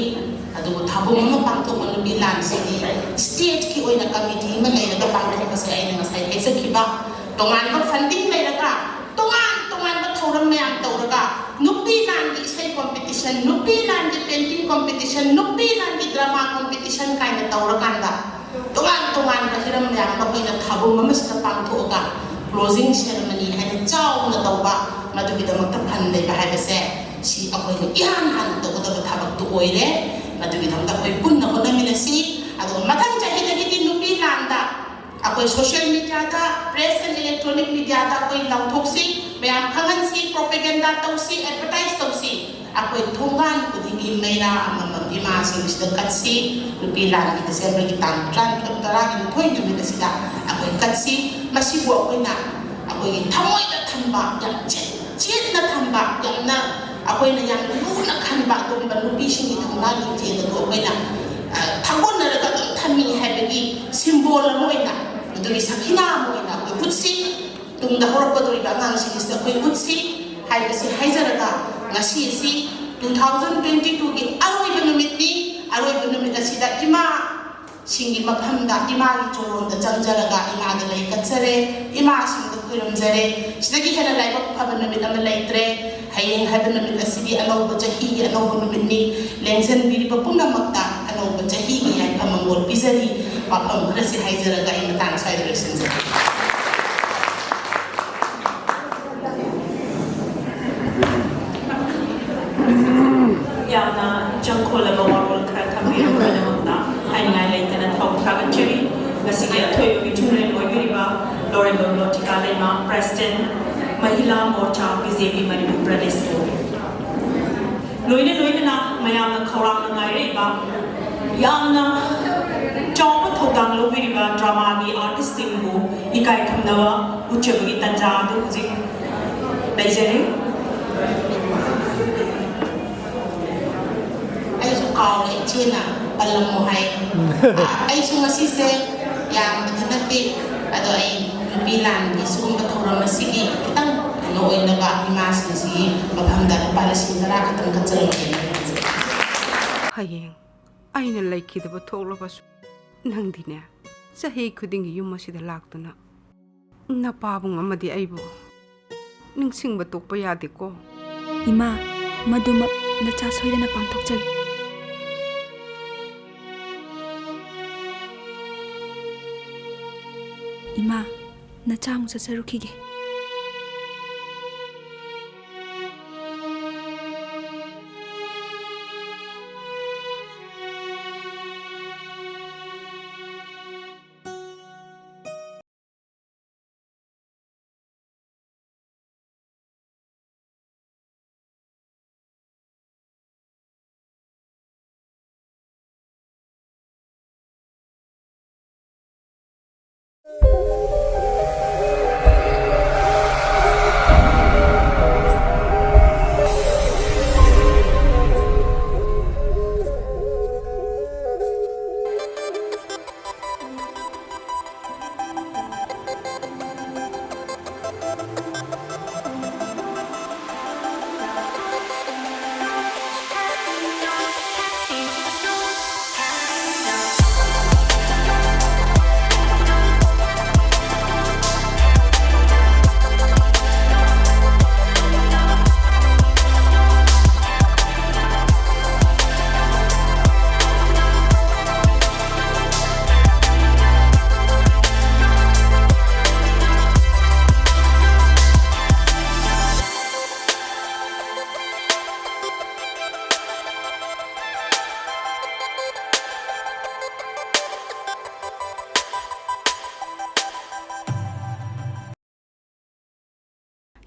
ꯑꯗꯨꯕꯨ ꯊꯥꯕꯨꯝ ꯑꯃ ꯄꯥꯡꯊꯣꯛꯄ ꯅꯨꯄꯤ ꯂꯥꯟꯁꯤꯗꯤ ꯁ꯭ꯇꯦꯠꯀꯤ ꯑꯣꯏꯅ ꯀꯃꯤꯇꯤ ꯑꯃ ꯂꯩꯔꯒ ꯄꯥꯡꯊꯣꯛꯄꯁꯦ ꯑꯩꯅ ꯉꯁꯥꯏ ꯍꯥꯏꯖꯈꯤꯕ, ꯇꯣꯉꯥꯟꯕ ꯐꯟꯗꯤꯡ ꯂꯩꯔꯒ ꯇꯣꯉꯥꯟ ꯇꯣꯉꯥꯟꯕ ꯊꯧꯔꯝ ꯃꯌꯥꯝ ꯇꯧꯔꯒ, ꯅꯨꯄꯤ ꯂꯥꯟꯒꯤ ꯏꯁꯩ competition, ꯅꯨꯄꯤ ꯂꯥꯟꯒꯤ painting competition, ꯅꯨꯄꯤ ꯂꯥꯟꯒꯤ drama competition ꯀꯥꯏꯅ ꯇꯧꯔꯀꯥꯟꯗ, ꯇꯣꯉꯥꯟ ꯇꯣꯉꯥꯟꯕ ꯍꯤꯔꯝ ꯃꯌꯥꯝ ꯑꯃ ꯑꯩꯈꯣꯏꯅ ꯊꯥꯕꯨꯝ ꯑꯃꯁꯤꯗ ꯄꯥꯡꯊꯣꯛꯑꯒ closing ceremony ꯍꯥꯏꯅ ꯆꯥꯎꯅ ꯇꯧꯕ, ꯃꯗꯨꯒꯤꯗꯃꯛꯇ fund ꯂꯩꯕ ꯍꯥꯏꯕꯁꯦ ꯁꯤ ꯑꯩꯈꯣꯏꯅ ꯏꯍꯥꯟ ꯍꯥꯟꯅ ꯇꯧꯒꯗꯕ ꯊꯕꯛꯇꯨ ꯑꯣꯏꯔꯦ꯫ ꯃꯗꯨꯒꯤꯗꯃꯛꯇ ꯑꯩꯈꯣꯏ ꯄꯨꯟꯅ ꯍꯣꯠꯅꯃꯤꯟꯅꯁꯤ꯫ ꯑꯗꯨꯒ ꯃꯊꯪ ꯆꯍꯤꯗꯒꯤꯗꯤ ꯅꯨꯄꯤ ꯂꯥꯟꯗ ꯑꯩꯈꯣꯏ social mediaꯗ, press and electronic mediaꯗ ꯑꯩꯈꯣꯏ ꯂꯥꯎꯊꯣꯛꯁꯤ, ꯃꯌꯥꯝ ꯈꯪꯍꯟꯁꯤ, propaganda ꯇꯧꯁꯤ, advertise ꯇꯧꯁꯤ꯫ ꯑꯩꯈꯣꯏ ꯊꯣꯡꯒꯥꯟ ꯈꯨꯗꯤꯡꯒꯤ ꯃꯩꯔꯥ ꯑꯃꯃꯝ ꯏꯃꯥꯁꯤꯡꯁꯤꯗ ꯀꯠꯁꯤ꯫ ꯅꯨꯄꯤ ꯂꯥꯟꯒꯤ Decemberꯒꯤ ꯇꯥꯡ ꯇꯔꯥꯅꯤꯊꯣꯏ, ꯇꯔꯥꯅꯤꯊꯣꯏ ꯅꯨꯃꯤꯠ ꯑꯁꯤꯗ ꯑꯩꯈꯣꯏ ꯀꯠꯁꯤ꯫ ꯃꯁꯤꯕꯨ ꯑꯩꯈꯣꯏꯅ ꯑꯩꯈꯣꯏꯒꯤ ꯊꯃꯣꯏꯗ ꯊꯝꯕ, ꯌꯥꯝ ꯆꯦꯠ-, ꯆꯦꯠꯅ ꯊꯝꯕ, ꯌꯥꯝꯅ ꯑꯩꯈꯣꯏꯅ ꯌꯥꯝꯅ ꯂꯨꯅ ꯈꯟꯕ ꯑꯗꯨꯒꯨꯝꯕ ꯅꯨꯄꯤꯁꯤꯡꯒꯤ ꯊꯧꯅꯥ ꯂꯤꯡꯖꯦꯜ ꯑꯗꯨ ꯑꯩꯈꯣꯏꯅ, ꯑ, ꯊꯥꯒꯣꯟꯅꯔꯒ ꯑꯗꯨꯝ ꯊꯝꯃꯤ ꯍꯥꯏꯕꯒꯤ symbol ꯑꯃ ꯑꯣꯏꯅ, ꯑꯗꯨꯒꯤ ꯁꯈꯤꯅꯥ ꯑꯃ ꯑꯣꯏꯅ ꯑꯩꯈꯣꯏ ꯎꯠꯁꯤ꯫ ꯇꯨꯡꯗ ꯍꯧꯔꯛꯀꯗꯧꯔꯤꯕ ꯑꯉꯥꯡꯁꯤꯡꯁꯤꯗ ꯑꯩꯈꯣꯏ ꯎꯠꯁꯤ ꯍꯥꯏꯕꯁꯤ ꯍꯥꯏꯖꯔꯒ, ꯉꯁꯤ ꯑꯁꯤ two thousand twenty twoꯒꯤ ꯑꯔꯣꯏꯕ ꯅꯨꯃꯤꯠꯅꯤ꯫ ꯑꯔꯣꯏꯕ ꯅꯨꯃꯤꯠ ꯑꯁꯤꯗ ꯏꯃꯥꯁꯤꯡꯒꯤ ꯃꯐꯝꯗ, ꯏꯃꯥꯒꯤ ꯆꯣꯔꯣꯟꯗ ꯆꯪꯖꯔꯒ ꯏꯃꯥꯗ ꯂꯩ ꯀꯠꯆꯔꯦ, ꯏꯃꯥꯁꯤꯡꯗ ꯈꯨꯔꯨꯝꯖꯔꯦ꯫ ꯁꯤꯗꯒꯤ ꯍꯦꯟꯅ ꯂꯥꯏꯕꯛ ꯐꯕ ꯅꯨꯃꯤꯠ ꯑꯃ ꯂꯩꯇ꯭ꯔꯦ꯫ ꯍꯌꯦꯡ ꯍꯥꯏꯕ ꯅꯨꯃꯤꯠ ꯑꯁꯤꯗꯤ ꯑꯅꯧꯕ ꯆꯍꯤꯒꯤ ꯑꯅꯧꯕ ꯅꯨꯃꯤꯠꯅꯤ꯫ ꯂꯦꯡꯖꯟꯕꯤꯔꯤꯕ ꯄꯨꯝꯅꯃꯛꯇ ꯑꯅꯧꯕ ꯆꯍꯤꯒꯤ ꯌꯥꯏꯐ ꯃꯪꯒꯣꯜ ꯄꯤꯖꯔꯤ꯫ ꯋꯥꯐꯝ ꯈꯔꯁꯤ ꯍꯥꯏꯖꯔꯒ ꯑꯩ ꯃꯇꯥꯡ ꯑꯁ꯭ꯋꯥꯏꯗ ꯂꯣꯏꯁꯤꯟꯖꯔꯒꯦ꯫ ꯌꯥꯝꯅ ꯏꯆꯪ ꯈꯣꯜꯂꯕ ꯋꯥꯔꯣꯜ ꯈꯔ ꯊꯝꯕꯤꯔꯕ ꯄꯨꯝꯅꯃꯛꯇ ꯍꯥꯏꯅꯤꯡꯉꯥꯏ ꯂꯩꯇꯅ ꯊꯧ ꯊꯥꯒꯠꯆꯔꯤ꯫ ꯉꯁꯤꯒꯤ ꯑꯊꯣꯏꯕ ꯃꯤꯊꯨꯡꯂꯦꯟ ꯑꯣꯏꯕꯤꯔꯤꯕ ꯂꯣꯔꯦꯝꯕꯝ ꯂꯣꯇꯤꯀꯥ ꯂꯩꯃ, President, Mahila Morcha, B J P Manipur ꯄ꯭ꯔꯗꯦꯁꯄꯨ꯫ ꯂꯣꯏꯅ ꯂꯣꯏꯅꯅ ꯃꯌꯥꯝꯅ ꯈꯧꯔꯥꯡꯅ ꯉꯥꯏꯔꯛꯏꯕ, ꯌꯥꯝꯅ ꯆꯥꯎꯕ ꯊꯧꯗꯥꯡ ꯂꯧꯕꯤꯔꯤꯕ dramaꯒꯤ artistꯁꯤꯡꯕꯨ ꯏꯀꯥꯏ ꯈꯨꯝꯅꯕ ꯎꯠꯆꯕꯒꯤ ꯇꯥꯟꯖꯥ ꯑꯗꯨ ꯍꯧꯖꯤꯛ ꯂꯩꯖꯔꯤ꯫ ꯑꯩꯁꯨ ꯀꯥꯎꯔꯦ, ꯏꯆꯦꯅ ꯄꯜꯂꯝꯃꯣ ꯍꯥꯏ꯫ ꯑꯩꯁꯨ ꯉꯁꯤꯁꯦ ꯌꯥꯝꯕꯗꯤ ꯅꯠꯇꯦ, ꯑꯗꯣ ꯑꯩ ꯅꯨꯄꯤ ꯂꯥꯟꯒꯤ ꯁꯤꯒꯨꯝꯕ ꯊꯧꯔꯝ ꯑꯁꯤꯒꯤ ꯈꯤꯇꯪ ꯀꯩꯅꯣ ꯑꯣꯏꯅꯕ ꯏꯃꯥꯁꯤꯡꯁꯤꯒꯤ ꯃꯐꯝꯗ ꯂꯨꯄꯥ ꯂꯤꯁꯤꯡ ꯇꯔꯥ ꯈꯛꯇꯪ ꯀꯠꯆꯔꯝꯒꯦ꯫ ꯍꯌꯦꯡ ꯑꯩꯅ ꯂꯩꯈꯤꯗꯕ ꯊꯣꯛꯂꯕꯁꯨ, ꯅꯪꯗꯤꯅꯦ, ꯆꯍꯤ ꯈꯨꯗꯤꯡꯒꯤ ꯌꯨꯝ ꯑꯁꯤꯗ ꯂꯥꯛꯇꯨꯅ ꯅꯄꯥꯕꯨꯡ ꯑꯃꯗꯤ ꯑꯩꯕꯨ ꯅꯤꯡꯁꯤꯡꯕ ꯇꯣꯛꯄ ꯌꯥꯗꯦꯀꯣ꯫ ꯏꯃꯥ, ꯃꯗꯨꯃꯛ ꯅꯆꯥ ꯁꯣꯏꯗꯅ ꯄꯥꯡꯊꯣꯛꯆꯒꯦ꯫ ꯏꯃꯥ, ꯅꯆꯥ ꯑꯃꯨꯛ ꯆꯠꯆꯔꯨꯈꯤꯒꯦ꯫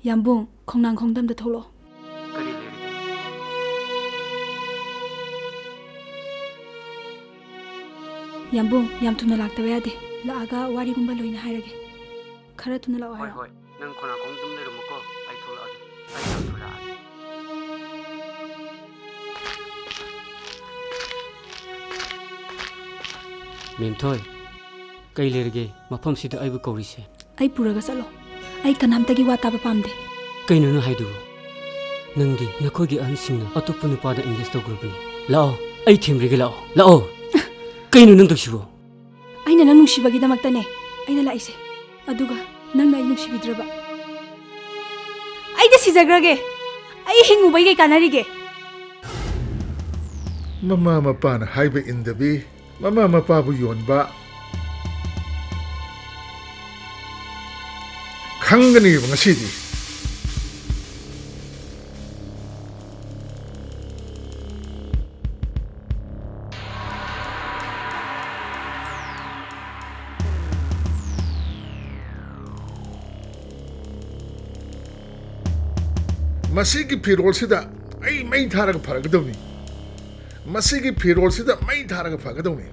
ꯌꯥꯝꯕꯨꯡ, ꯈꯣꯡꯅꯥꯡ ꯈꯣꯡꯗꯝꯗ ꯊꯣꯛꯂꯛꯑꯣ꯫ ꯀꯔꯤ ꯂꯩꯔꯒꯦ? ꯌꯥꯝꯕꯨꯡ, ꯌꯥꯝ ꯊꯨꯅ ꯂꯥꯛꯇꯕ ꯌꯥꯗꯦ꯫ ꯂꯥꯛꯑꯒ ꯋꯥꯔꯤꯒꯨꯝꯕ ꯂꯣꯏꯅ ꯍꯥꯏꯔꯒꯦ꯫ ꯈꯔ ꯊꯨꯅ ꯂꯥꯛꯑꯣ ꯍꯣꯏ, ꯍꯥꯏꯔꯣ꯫ ꯍꯣꯏ꯫ ꯅꯪ ꯈꯣꯡꯅꯥꯡ ꯈꯣꯡꯗꯝ ꯂꯩꯔꯝꯃꯨꯀꯣ꯫ ꯑꯩ ꯊꯣꯛꯂꯛꯑꯒꯦ꯫ ꯑꯩ ꯌꯥꯝ ꯊꯨꯅ ꯂꯥꯛꯑꯒꯦ꯫ ꯃꯦꯝꯊꯣꯏ, ꯀꯩ ꯂꯩꯔꯒꯦ ꯃꯐꯝꯁꯤꯗ ꯑꯩꯕꯨ ꯀꯧꯔꯤꯁꯦ? ꯑꯩ ꯄꯨꯔꯒ ꯆꯠꯂꯣ꯫ ꯑꯩ ꯀꯅꯥꯝꯇꯒꯤ ꯋꯥ ꯇꯥꯕ ꯄꯥꯝꯗꯦ꯫ ꯀꯩꯅꯣ ꯅꯪ ꯍꯥꯏꯗꯨꯕꯨ? ꯅꯪꯗꯤ ꯅꯈꯣꯏꯒꯤ ꯑꯍꯟꯁꯤꯡꯅ ꯑꯇꯣꯞꯄ ꯅꯨꯄꯥꯗ engage ꯇꯧꯈ꯭ꯔꯕꯅꯤ꯫ ꯂꯥꯛꯑꯣ, ꯑꯩ ꯊꯦꯝꯕꯤꯔꯒꯦ, ꯂꯥꯛꯑꯣ, ꯂꯥꯛꯑꯣ꯫ ꯀꯩꯅꯣ ꯅꯪ ꯇꯧꯁꯤꯕꯣ? ꯑꯩꯅ ꯅꯪ ꯅꯨꯡꯁꯤꯕꯒꯤꯗꯃꯛꯇꯅꯦ ꯑꯩꯅ ꯂꯥꯛꯏꯁꯦ꯫ ꯑꯗꯨꯒ ꯅꯪꯅ ꯑꯩ ꯅꯨꯡꯁꯤꯕꯤꯗ꯭ꯔꯕ? ꯁꯤꯖꯈ꯭ꯔꯒꯦ꯫ ꯑꯩ ꯍꯤꯡꯉꯨꯕꯩ ꯀꯩ ꯀꯥꯟꯅꯔꯤꯒꯦ? ꯃꯃꯥ ꯃꯄꯥꯅ ꯍꯥꯏꯕ ꯏꯟꯗꯕꯤ, ꯃꯃꯥ ꯃꯄꯥꯕꯨ ꯌꯣꯟꯕ꯫ ꯈꯪꯒꯅꯦꯕ ꯉꯁꯤꯗꯤ꯫ ꯃꯁꯤꯒꯤ ꯐꯤꯔꯣꯜꯁꯤꯗ ꯑꯩ ꯃꯩ ꯊꯥꯔꯒ ꯐꯔꯒꯗꯧꯅꯤ꯫ ꯃꯁꯤꯒꯤ ꯐꯤꯔꯣꯜꯁꯤꯗ ꯃꯩ ꯊꯥꯔꯒ ꯐꯒꯗꯧꯅꯤ꯫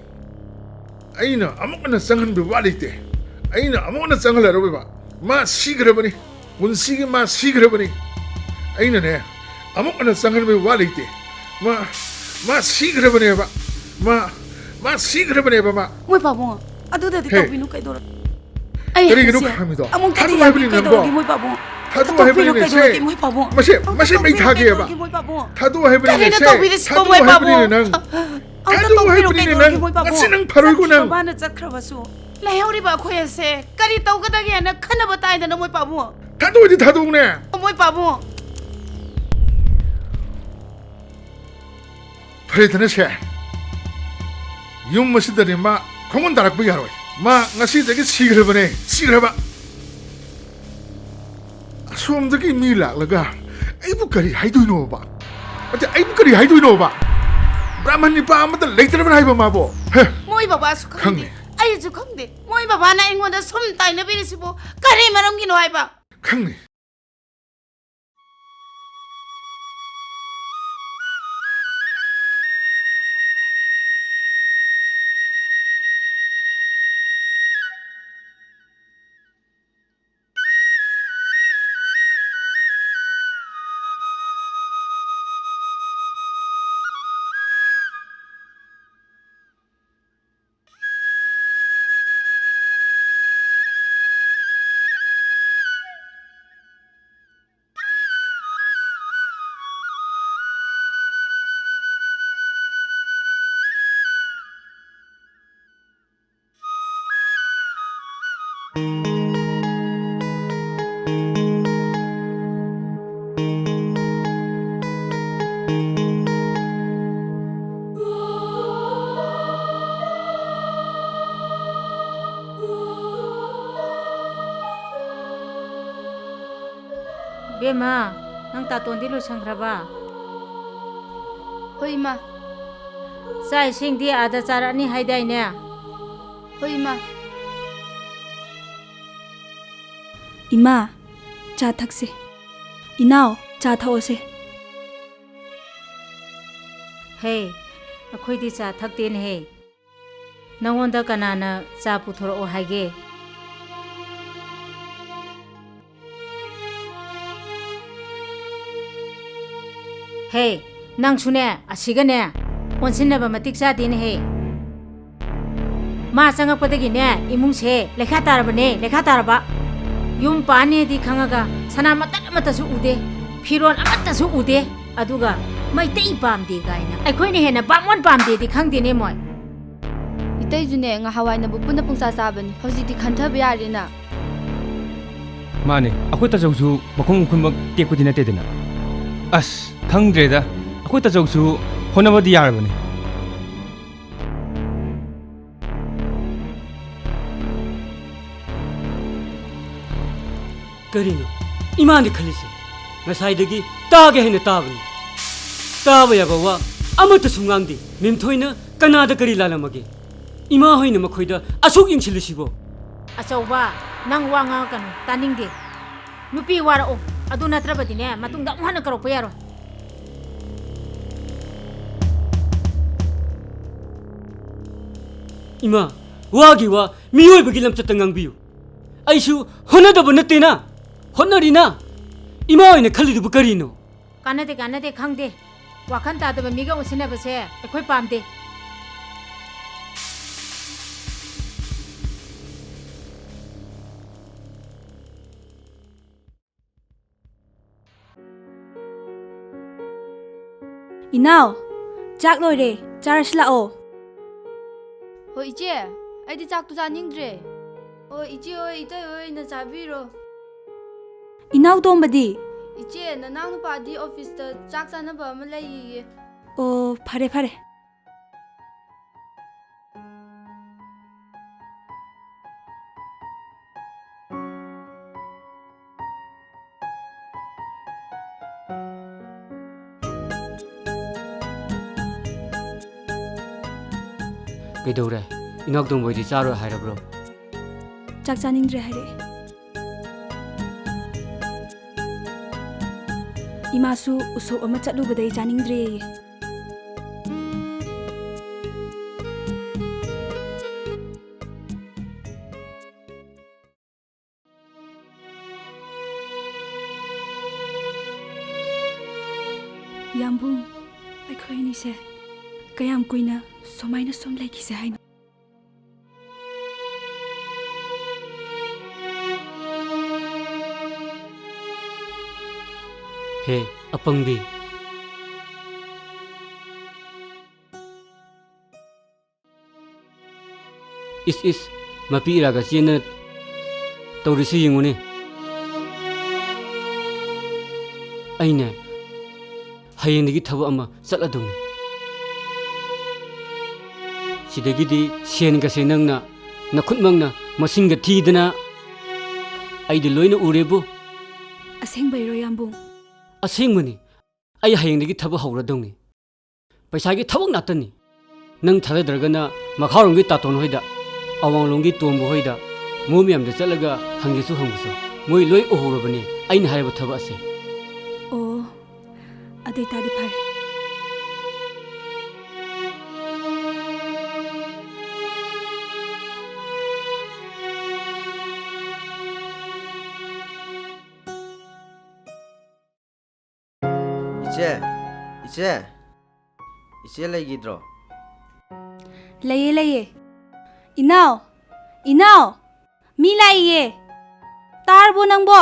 ꯑꯩꯅ ꯑꯃꯨꯛ ꯍꯟꯅ ꯆꯪꯍꯟꯕ ꯋꯥ ꯂꯩꯇꯦ꯫ ꯑꯩꯅ ꯑꯃꯨꯛ ꯍꯟꯅ ꯆꯪꯍꯜꯂꯔꯣꯏꯕ꯫ ꯃꯥ ꯁꯤꯈ꯭ꯔꯕꯅꯤ꯫ ꯄꯨꯟꯁꯤꯒꯤ ꯃꯥ ꯁꯤꯈ꯭ꯔꯕꯅꯤ꯫ ꯑꯩꯅꯅꯦ, ꯑꯃꯨꯛ ꯍꯟꯅ ꯆꯪꯍꯟꯕ ꯋꯥ ꯂꯩꯇꯦ꯫ ꯃꯥ, ꯃꯥ ꯁꯤꯈ꯭ꯔꯕꯅꯦꯕ꯫ ꯃꯥ, ꯃꯥ ꯁꯤꯈ꯭ꯔꯕꯅꯦꯕ ꯃꯥ꯫ ꯃꯣꯏ ꯄꯥꯕꯨꯡ, ꯑꯗꯨꯗꯗꯤ ꯍꯦ꯫ ꯇꯧꯕꯤꯅꯨ ꯀꯩꯗꯧꯔ-, ꯑꯩ ꯀꯔꯤꯒꯤꯅꯣ ꯍꯥꯏꯁꯦ ꯈꯥꯝꯃꯤꯗꯣ? ꯑꯃꯨꯛꯇꯗꯤ ꯊꯥꯗꯣꯛꯑꯣ ꯍꯥꯏꯕꯅꯤ ꯌꯥꯕꯤꯌꯨ ꯅꯪꯕꯣ꯫ ꯀꯩꯗꯧꯔꯒꯦ ꯃꯣꯏ ꯄꯥꯕꯨꯡ? ꯊꯥꯗꯣꯛꯑꯣ ꯇꯧꯕꯤꯔꯣ ꯍꯥꯏꯕꯅꯤꯅꯦ ꯁꯦ꯫ ꯀꯩꯗꯧꯔꯒꯦ ꯃꯣꯏ ꯄꯥꯕꯨꯡ? ꯃꯁꯦ, ꯑꯃꯨꯛꯇ ꯃꯁꯦ ꯃꯩ ꯇꯧꯕꯤꯔꯣ ꯊꯥꯒꯦꯕ꯫ ꯀꯩꯗꯧꯔꯒꯦ ꯃꯣꯏ ꯄꯥꯕꯨꯡ? ꯊꯥꯗꯣꯛꯑꯣ ꯍꯥꯏꯕꯅꯤꯅꯦ ꯀꯔꯤꯅꯣ ꯁꯦ꯫ ꯇꯧꯕꯤꯔꯤꯁꯤꯕꯣ ꯊꯥꯗꯣꯛꯑꯣ ꯃꯣꯏ ꯍꯥꯏꯕꯅꯤꯅꯦ ꯄꯥꯕꯨꯡ? ꯅꯪ꯫ ꯑꯃꯨꯛꯇ ꯊꯥꯗꯣꯛꯑꯣ ꯇꯧꯕꯤꯔꯣ ꯍꯥꯏꯕꯅꯤꯅꯦ ꯀꯩꯗꯧꯔꯒꯦ ꯅꯪ꯫ ꯃꯣꯏ ꯄꯥꯕꯨꯡ? ꯉꯁꯤ ꯅꯪ ꯐꯔꯣꯏꯀꯣ ꯆꯠꯈ꯭ꯔꯤꯕ ꯅꯪ꯫ ꯃꯥꯅ ꯆꯠꯈ꯭ꯔꯕꯁꯨ ꯂꯩꯍꯧꯔꯤꯕ ꯑꯩꯈꯣꯏ ꯑꯁꯦ ꯀꯔꯤ ꯇꯧꯒꯗꯒꯦꯅ ꯈꯟꯅꯕ ꯇꯥꯏꯗꯅ ꯃꯣꯏ ꯄꯥꯕꯨꯡ꯫ ꯊꯥꯗꯣꯛꯑꯣꯗꯤ ꯊꯥꯗꯣꯛꯎꯅꯦ꯫ ꯃꯣꯏ ꯄꯥꯕꯨꯡ꯫ ꯐꯔꯦꯗꯅ ꯁꯦ, ꯌꯨꯝ ꯑꯁꯤꯗꯅꯦ ꯃꯥ ꯈꯣꯡꯒꯨꯟ ꯇꯥꯔꯛꯄ ꯌꯥꯔꯣꯏ꯫ ꯃꯥ ꯉꯁꯤꯗꯒꯤ ꯁꯤꯈ꯭ꯔꯕꯅꯦ, ꯁꯤꯈ꯭ꯔꯕ꯫ ꯑꯁꯣꯝꯗꯒꯤ ꯃꯤ ꯂꯥꯛꯂꯒ ꯑꯩꯕꯨ ꯀꯔꯤ ꯍꯥꯏꯗꯣꯏꯅꯣꯕ? ꯑꯗ ꯑꯩꯕꯨ ꯀꯔꯤ ꯍꯥꯏꯗꯣꯏꯅꯣꯕ? ꯕ꯭ꯔꯥꯍꯃꯟ ꯅꯤꯄꯥ ꯑꯃꯠꯇ ꯂꯩꯇ꯭ꯔꯕꯅ ꯍꯥꯏꯕ ꯃꯥꯕꯣ? ꯍꯦ, ꯃꯣꯏ ꯕꯕꯥꯁꯨ ꯈꯪꯗꯦ, ꯈꯪꯉꯦ꯫ ꯑꯩꯁꯨ ꯈꯪꯗꯦ꯫ ꯃꯣꯏ ꯕꯕꯥꯅ ꯑꯩꯉꯣꯟꯗ ꯁꯨꯝ ꯇꯥꯏꯅꯕꯤꯔꯤꯁꯤꯕꯨ ꯀꯔꯤ ꯃꯔꯝꯒꯤꯅꯣ ꯍꯥꯏꯕ? ꯈꯪꯉꯦ꯫ ꯕꯦꯝꯃ, ꯅꯪ ꯇꯥꯇꯣꯟꯗꯤ ꯂꯣꯏꯁꯟꯈ꯭ꯔꯕ? ꯍꯣꯏ, ꯏꯃꯥ꯫ ꯆꯥꯛ ꯏꯁꯤꯡꯗꯤ ꯑꯥꯗ ꯆꯥꯔꯛꯑꯅꯤ ꯍꯥꯏꯗꯥꯏꯅꯦ? ꯍꯣꯏ, ꯏꯃꯥ꯫ ꯏꯃꯥ, ꯆꯥ ꯊꯛꯁꯦ꯫ ꯏꯅꯥꯎ, ꯆꯥ ꯊꯛꯑꯣꯁꯦ꯫ ꯍꯦ, ꯑꯩꯈꯣꯏꯗꯤ ꯆꯥ ꯊꯛꯇꯦꯅꯦꯍꯦ꯫ ꯅꯉꯣꯟꯗ ꯀꯅꯥꯅ ꯆꯥ ꯄꯨꯊꯣꯔꯛꯑꯣ ꯍꯥꯏꯒꯦ? ꯍꯦ, ꯅꯪꯁꯨꯅꯦ, ꯑꯁꯤꯒꯅꯦ, ꯑꯣꯟꯁꯤꯟꯅꯕ ꯃꯇꯤꯛ ꯆꯥꯗꯦꯅꯦꯍꯦ꯫ ꯃꯥ ꯆꯪꯉꯛꯄꯗꯒꯤꯅꯦ, ꯏꯃꯨꯡꯁꯦ ꯂꯩꯈꯥ ꯇꯥꯔꯕꯅꯦ, ꯂꯩꯈꯥ ꯇꯥꯔꯕ꯫ ꯌꯨꯝ ꯄꯥꯟꯅꯦꯗꯤ ꯈꯪꯉꯒ ꯁꯅꯥ ꯃꯇꯠ ꯑꯃꯠꯇꯁꯨ ꯎꯗꯦ, ꯐꯤꯔꯣꯜ ꯑꯃꯠꯇꯁꯨ ꯎꯗꯦ꯫ ꯑꯗꯨꯒ ꯃꯩꯇꯩ ꯄꯥꯝꯗꯦ ꯀꯥꯏꯅ ꯑꯩꯈꯣꯏꯅ ꯍꯦꯟꯅ ꯕꯥꯃꯣꯟ ꯄꯥꯝꯗꯦꯗꯤ ꯈꯪꯗꯦꯅꯦ ꯃꯣꯏ꯫ ꯏꯇꯩꯁꯨꯅꯦ, ꯉꯍꯥꯟꯋꯥꯏꯅꯕꯨ ꯄꯨꯟꯅ ꯄꯨꯡꯆꯥ ꯆꯥꯕꯅꯤ, ꯍꯧꯖꯤꯛꯇꯤ ꯈꯟꯊꯕ ꯌꯥꯔꯦꯅ꯫ ꯃꯥꯅꯦ, ꯑꯩꯈꯣꯏ ꯇꯥꯆꯧꯁꯨ ꯃꯈꯣꯡ ꯃꯈꯨꯟꯃꯛ ꯇꯦꯛꯄꯗꯤ ꯅꯠꯇꯦꯗꯅ꯫ ꯑꯁ, ꯈꯪꯗ꯭ꯔꯦꯗ, ꯑꯩꯈꯣꯏ ꯇꯥꯆꯧꯁꯨ ꯍꯣꯠꯅꯕꯗꯤ ꯌꯥꯔꯕꯅꯤ꯫ ꯀꯔꯤꯅꯣ ꯏꯃꯥꯅ ꯈꯜꯂꯤꯁꯦ? ꯉꯁꯥꯏꯗꯒꯤ ꯇꯥꯒꯦ ꯍꯥꯏꯅ ꯇꯥꯕꯅꯤ꯫ ꯇꯥꯕ ꯌꯥꯕ ꯋꯥ ꯑꯃꯠꯇꯁꯨ ꯉꯥꯡꯗꯦ꯫ ꯃꯦꯝꯊꯣꯏꯅ ꯀꯅꯥꯗ ꯀꯔꯤ ꯂꯥꯜꯂꯝꯃꯒꯦ? ꯏꯃꯥ ꯍꯣꯏꯅ ꯃꯈꯣꯏꯗ ꯑꯁꯨꯛ ꯌꯦꯡꯁꯤꯜꯂꯤꯁꯤꯕꯣ? ꯑꯆꯧꯕ, ꯅꯪ ꯋꯥ ꯉꯥꯡꯉꯛꯀꯅꯨ, ꯇꯥꯅꯤꯡꯗꯦ꯫ ꯅꯨꯄꯤ ꯋꯥꯔꯛꯑꯣ, ꯑꯗꯨ ꯅꯠꯇ꯭ꯔꯕꯗꯤꯅꯦ, ꯃꯇꯨꯡꯗ ꯑꯃꯨꯛ ꯍꯟꯅ ꯀꯧꯔꯛꯄ ꯌꯥꯔꯣꯏ꯫ ꯏꯃꯥ, ꯋꯥꯒꯤ ꯋꯥ, ꯃꯤꯑꯣꯏꯕꯒꯤ ꯂꯝꯆꯠꯇ ꯉꯥꯡꯕꯤꯌꯨ꯫ ꯑꯩꯁꯨ ꯍꯣꯠꯅꯗꯕ ꯅꯠꯇꯦꯅ, ꯍꯣꯠꯅꯔꯤꯅ꯫ ꯏꯃꯥ ꯑꯣꯏꯅ ꯈꯜꯂꯤꯗꯨꯕꯨ ꯀꯔꯤꯅꯣ? ꯀꯥꯟꯅꯗꯦ, ꯀꯥꯟꯅꯗꯦ, ꯈꯪꯗꯦ꯫ ꯋꯥꯈꯜ ꯇꯥꯗꯕ ꯃꯤꯒ ꯑꯣꯟꯁꯤꯟꯅꯕꯁꯦ ꯑꯩꯈꯣꯏ ꯄꯥꯝꯗꯦ꯫ ꯏꯅꯥꯎ, ꯆꯥꯛ ꯂꯣꯏꯔꯦ, ꯆꯥꯔꯁꯤ ꯂꯥꯛꯑꯣ꯫ ꯍꯣꯏ ꯏꯆꯦ, ꯑꯩꯗꯤ ꯆꯥꯛꯇꯨ ꯆꯥꯅꯤꯡꯗ꯭ꯔꯦ꯫ ꯑꯣ ꯏꯆꯦ ꯍꯣꯏ, ꯏꯇꯩ ꯍꯣꯏ ꯑꯣꯏꯅ ꯆꯥꯕꯤꯔꯣ꯫ ꯏꯅꯥꯎ ꯇꯣꯝꯕꯗꯤ? ꯏꯆꯦ, ꯅꯅꯥꯎ ꯅꯨꯄꯥꯗꯤ ꯑꯣꯐꯤꯁꯇ ꯆꯥꯛ ꯆꯥꯅꯕ ꯑꯃ ꯂꯩꯌꯦꯌꯦ꯫ ꯑꯣ, ꯐꯔꯦ ꯐꯔꯦ꯫ ꯀꯩꯗꯧꯔꯦ? ꯏꯅꯥꯎꯇꯣꯝꯕ ꯍꯣꯏꯗꯤ ꯆꯥꯔꯣꯏ ꯍꯥꯏꯔꯕ꯭ꯔꯣ? ꯆꯥꯛ ꯆꯥꯅꯤꯡꯗ꯭ꯔꯦ ꯍꯥꯏꯔꯛꯑꯦ꯫ ꯏꯃꯥꯁꯨ ꯎꯁꯣꯞ ꯑꯃ ꯆꯠꯂꯨꯕꯗꯩ ꯆꯥꯅꯤꯡꯗ꯭ꯔꯦꯌꯦ꯫ ꯌꯥꯝꯕꯨꯡ, ꯑꯩꯈꯣꯏ ꯑꯅꯤꯁꯦ ꯀꯌꯥꯝ ꯀꯨꯏꯅ ꯁꯨꯃꯥꯏꯅ ꯁꯨꯝ ꯂꯩꯈꯤꯁꯦ ꯍꯥꯏꯅꯣ? ꯍꯦ, ꯑꯄꯪꯕꯤ꯫ ꯏꯁ ꯏꯁ, ꯃꯄꯤ ꯏꯔꯥꯒ ꯆꯦꯟꯅ ꯇꯧꯔꯤꯁꯤ ꯌꯦꯡꯉꯨꯅꯦ꯫ ꯑꯩꯅꯦ, ꯍꯌꯦꯡꯗꯒꯤ ꯊꯕꯛ ꯑꯃ ꯆꯠꯂꯗꯧꯅꯤ꯫ ꯁꯤꯗꯒꯤꯗꯤ ꯁꯦꯟꯒꯁꯦ ꯅꯪꯅ ꯅꯈꯨꯠꯃꯛꯅ ꯃꯁꯤꯡꯒ ꯊꯤꯗꯅ ꯑꯩꯗꯤ ꯂꯣꯏꯅ ꯎꯔꯦꯕꯨ꯫ ꯑꯁꯦꯡꯕꯩꯔꯣ, ꯌꯥꯝꯕꯨꯡ? ꯑꯁꯦꯡꯕꯅꯤ꯫ ꯑꯩ ꯍꯌꯦꯡꯗꯒꯤ ꯊꯕꯛ ꯍꯧꯔꯗꯧꯅꯤ꯫ ꯄꯩꯁꯥꯒꯤ ꯊꯕꯛ ꯉꯥꯛꯇꯅꯤ꯫ ꯅꯪ ꯊꯥꯖꯗ꯭ꯔꯒꯅ ꯃꯈꯥꯔꯣꯝꯒꯤ ꯇꯥꯇꯣꯟ ꯍꯣꯏꯗ, ꯑꯋꯥꯡꯂꯣꯝꯒꯤ ꯇꯣꯝꯕ ꯍꯣꯏꯗ, ꯃꯣꯏ ꯃꯌꯥꯝꯗ ꯆꯠꯂꯒ ꯍꯪꯒꯦꯁꯨ ꯍꯪꯉꯨꯁꯣ꯫ ꯃꯣꯏ ꯂꯣꯏ ꯎꯍꯧꯔꯕꯅꯤ ꯑꯩꯅ ꯍꯥꯏꯔꯤꯕ ꯊꯕꯛ ꯑꯁꯦ꯫ ꯑꯣ, ꯑꯗꯨ ꯑꯣꯏꯇꯥꯗꯤ ꯐꯔꯦ꯫ ꯏꯆꯦ, ꯏꯆꯦ, ꯏꯆꯦ ꯂꯩꯈꯤꯗ꯭ꯔꯣ? ꯂꯩꯌꯦ, ꯂꯩꯌꯦ꯫ ꯏꯅꯥꯎ, ꯏꯅꯥꯎ, ꯃꯤ ꯂꯥꯛꯏꯌꯦ꯫ ꯇꯥꯔꯕꯣ ꯅꯪꯕꯣ?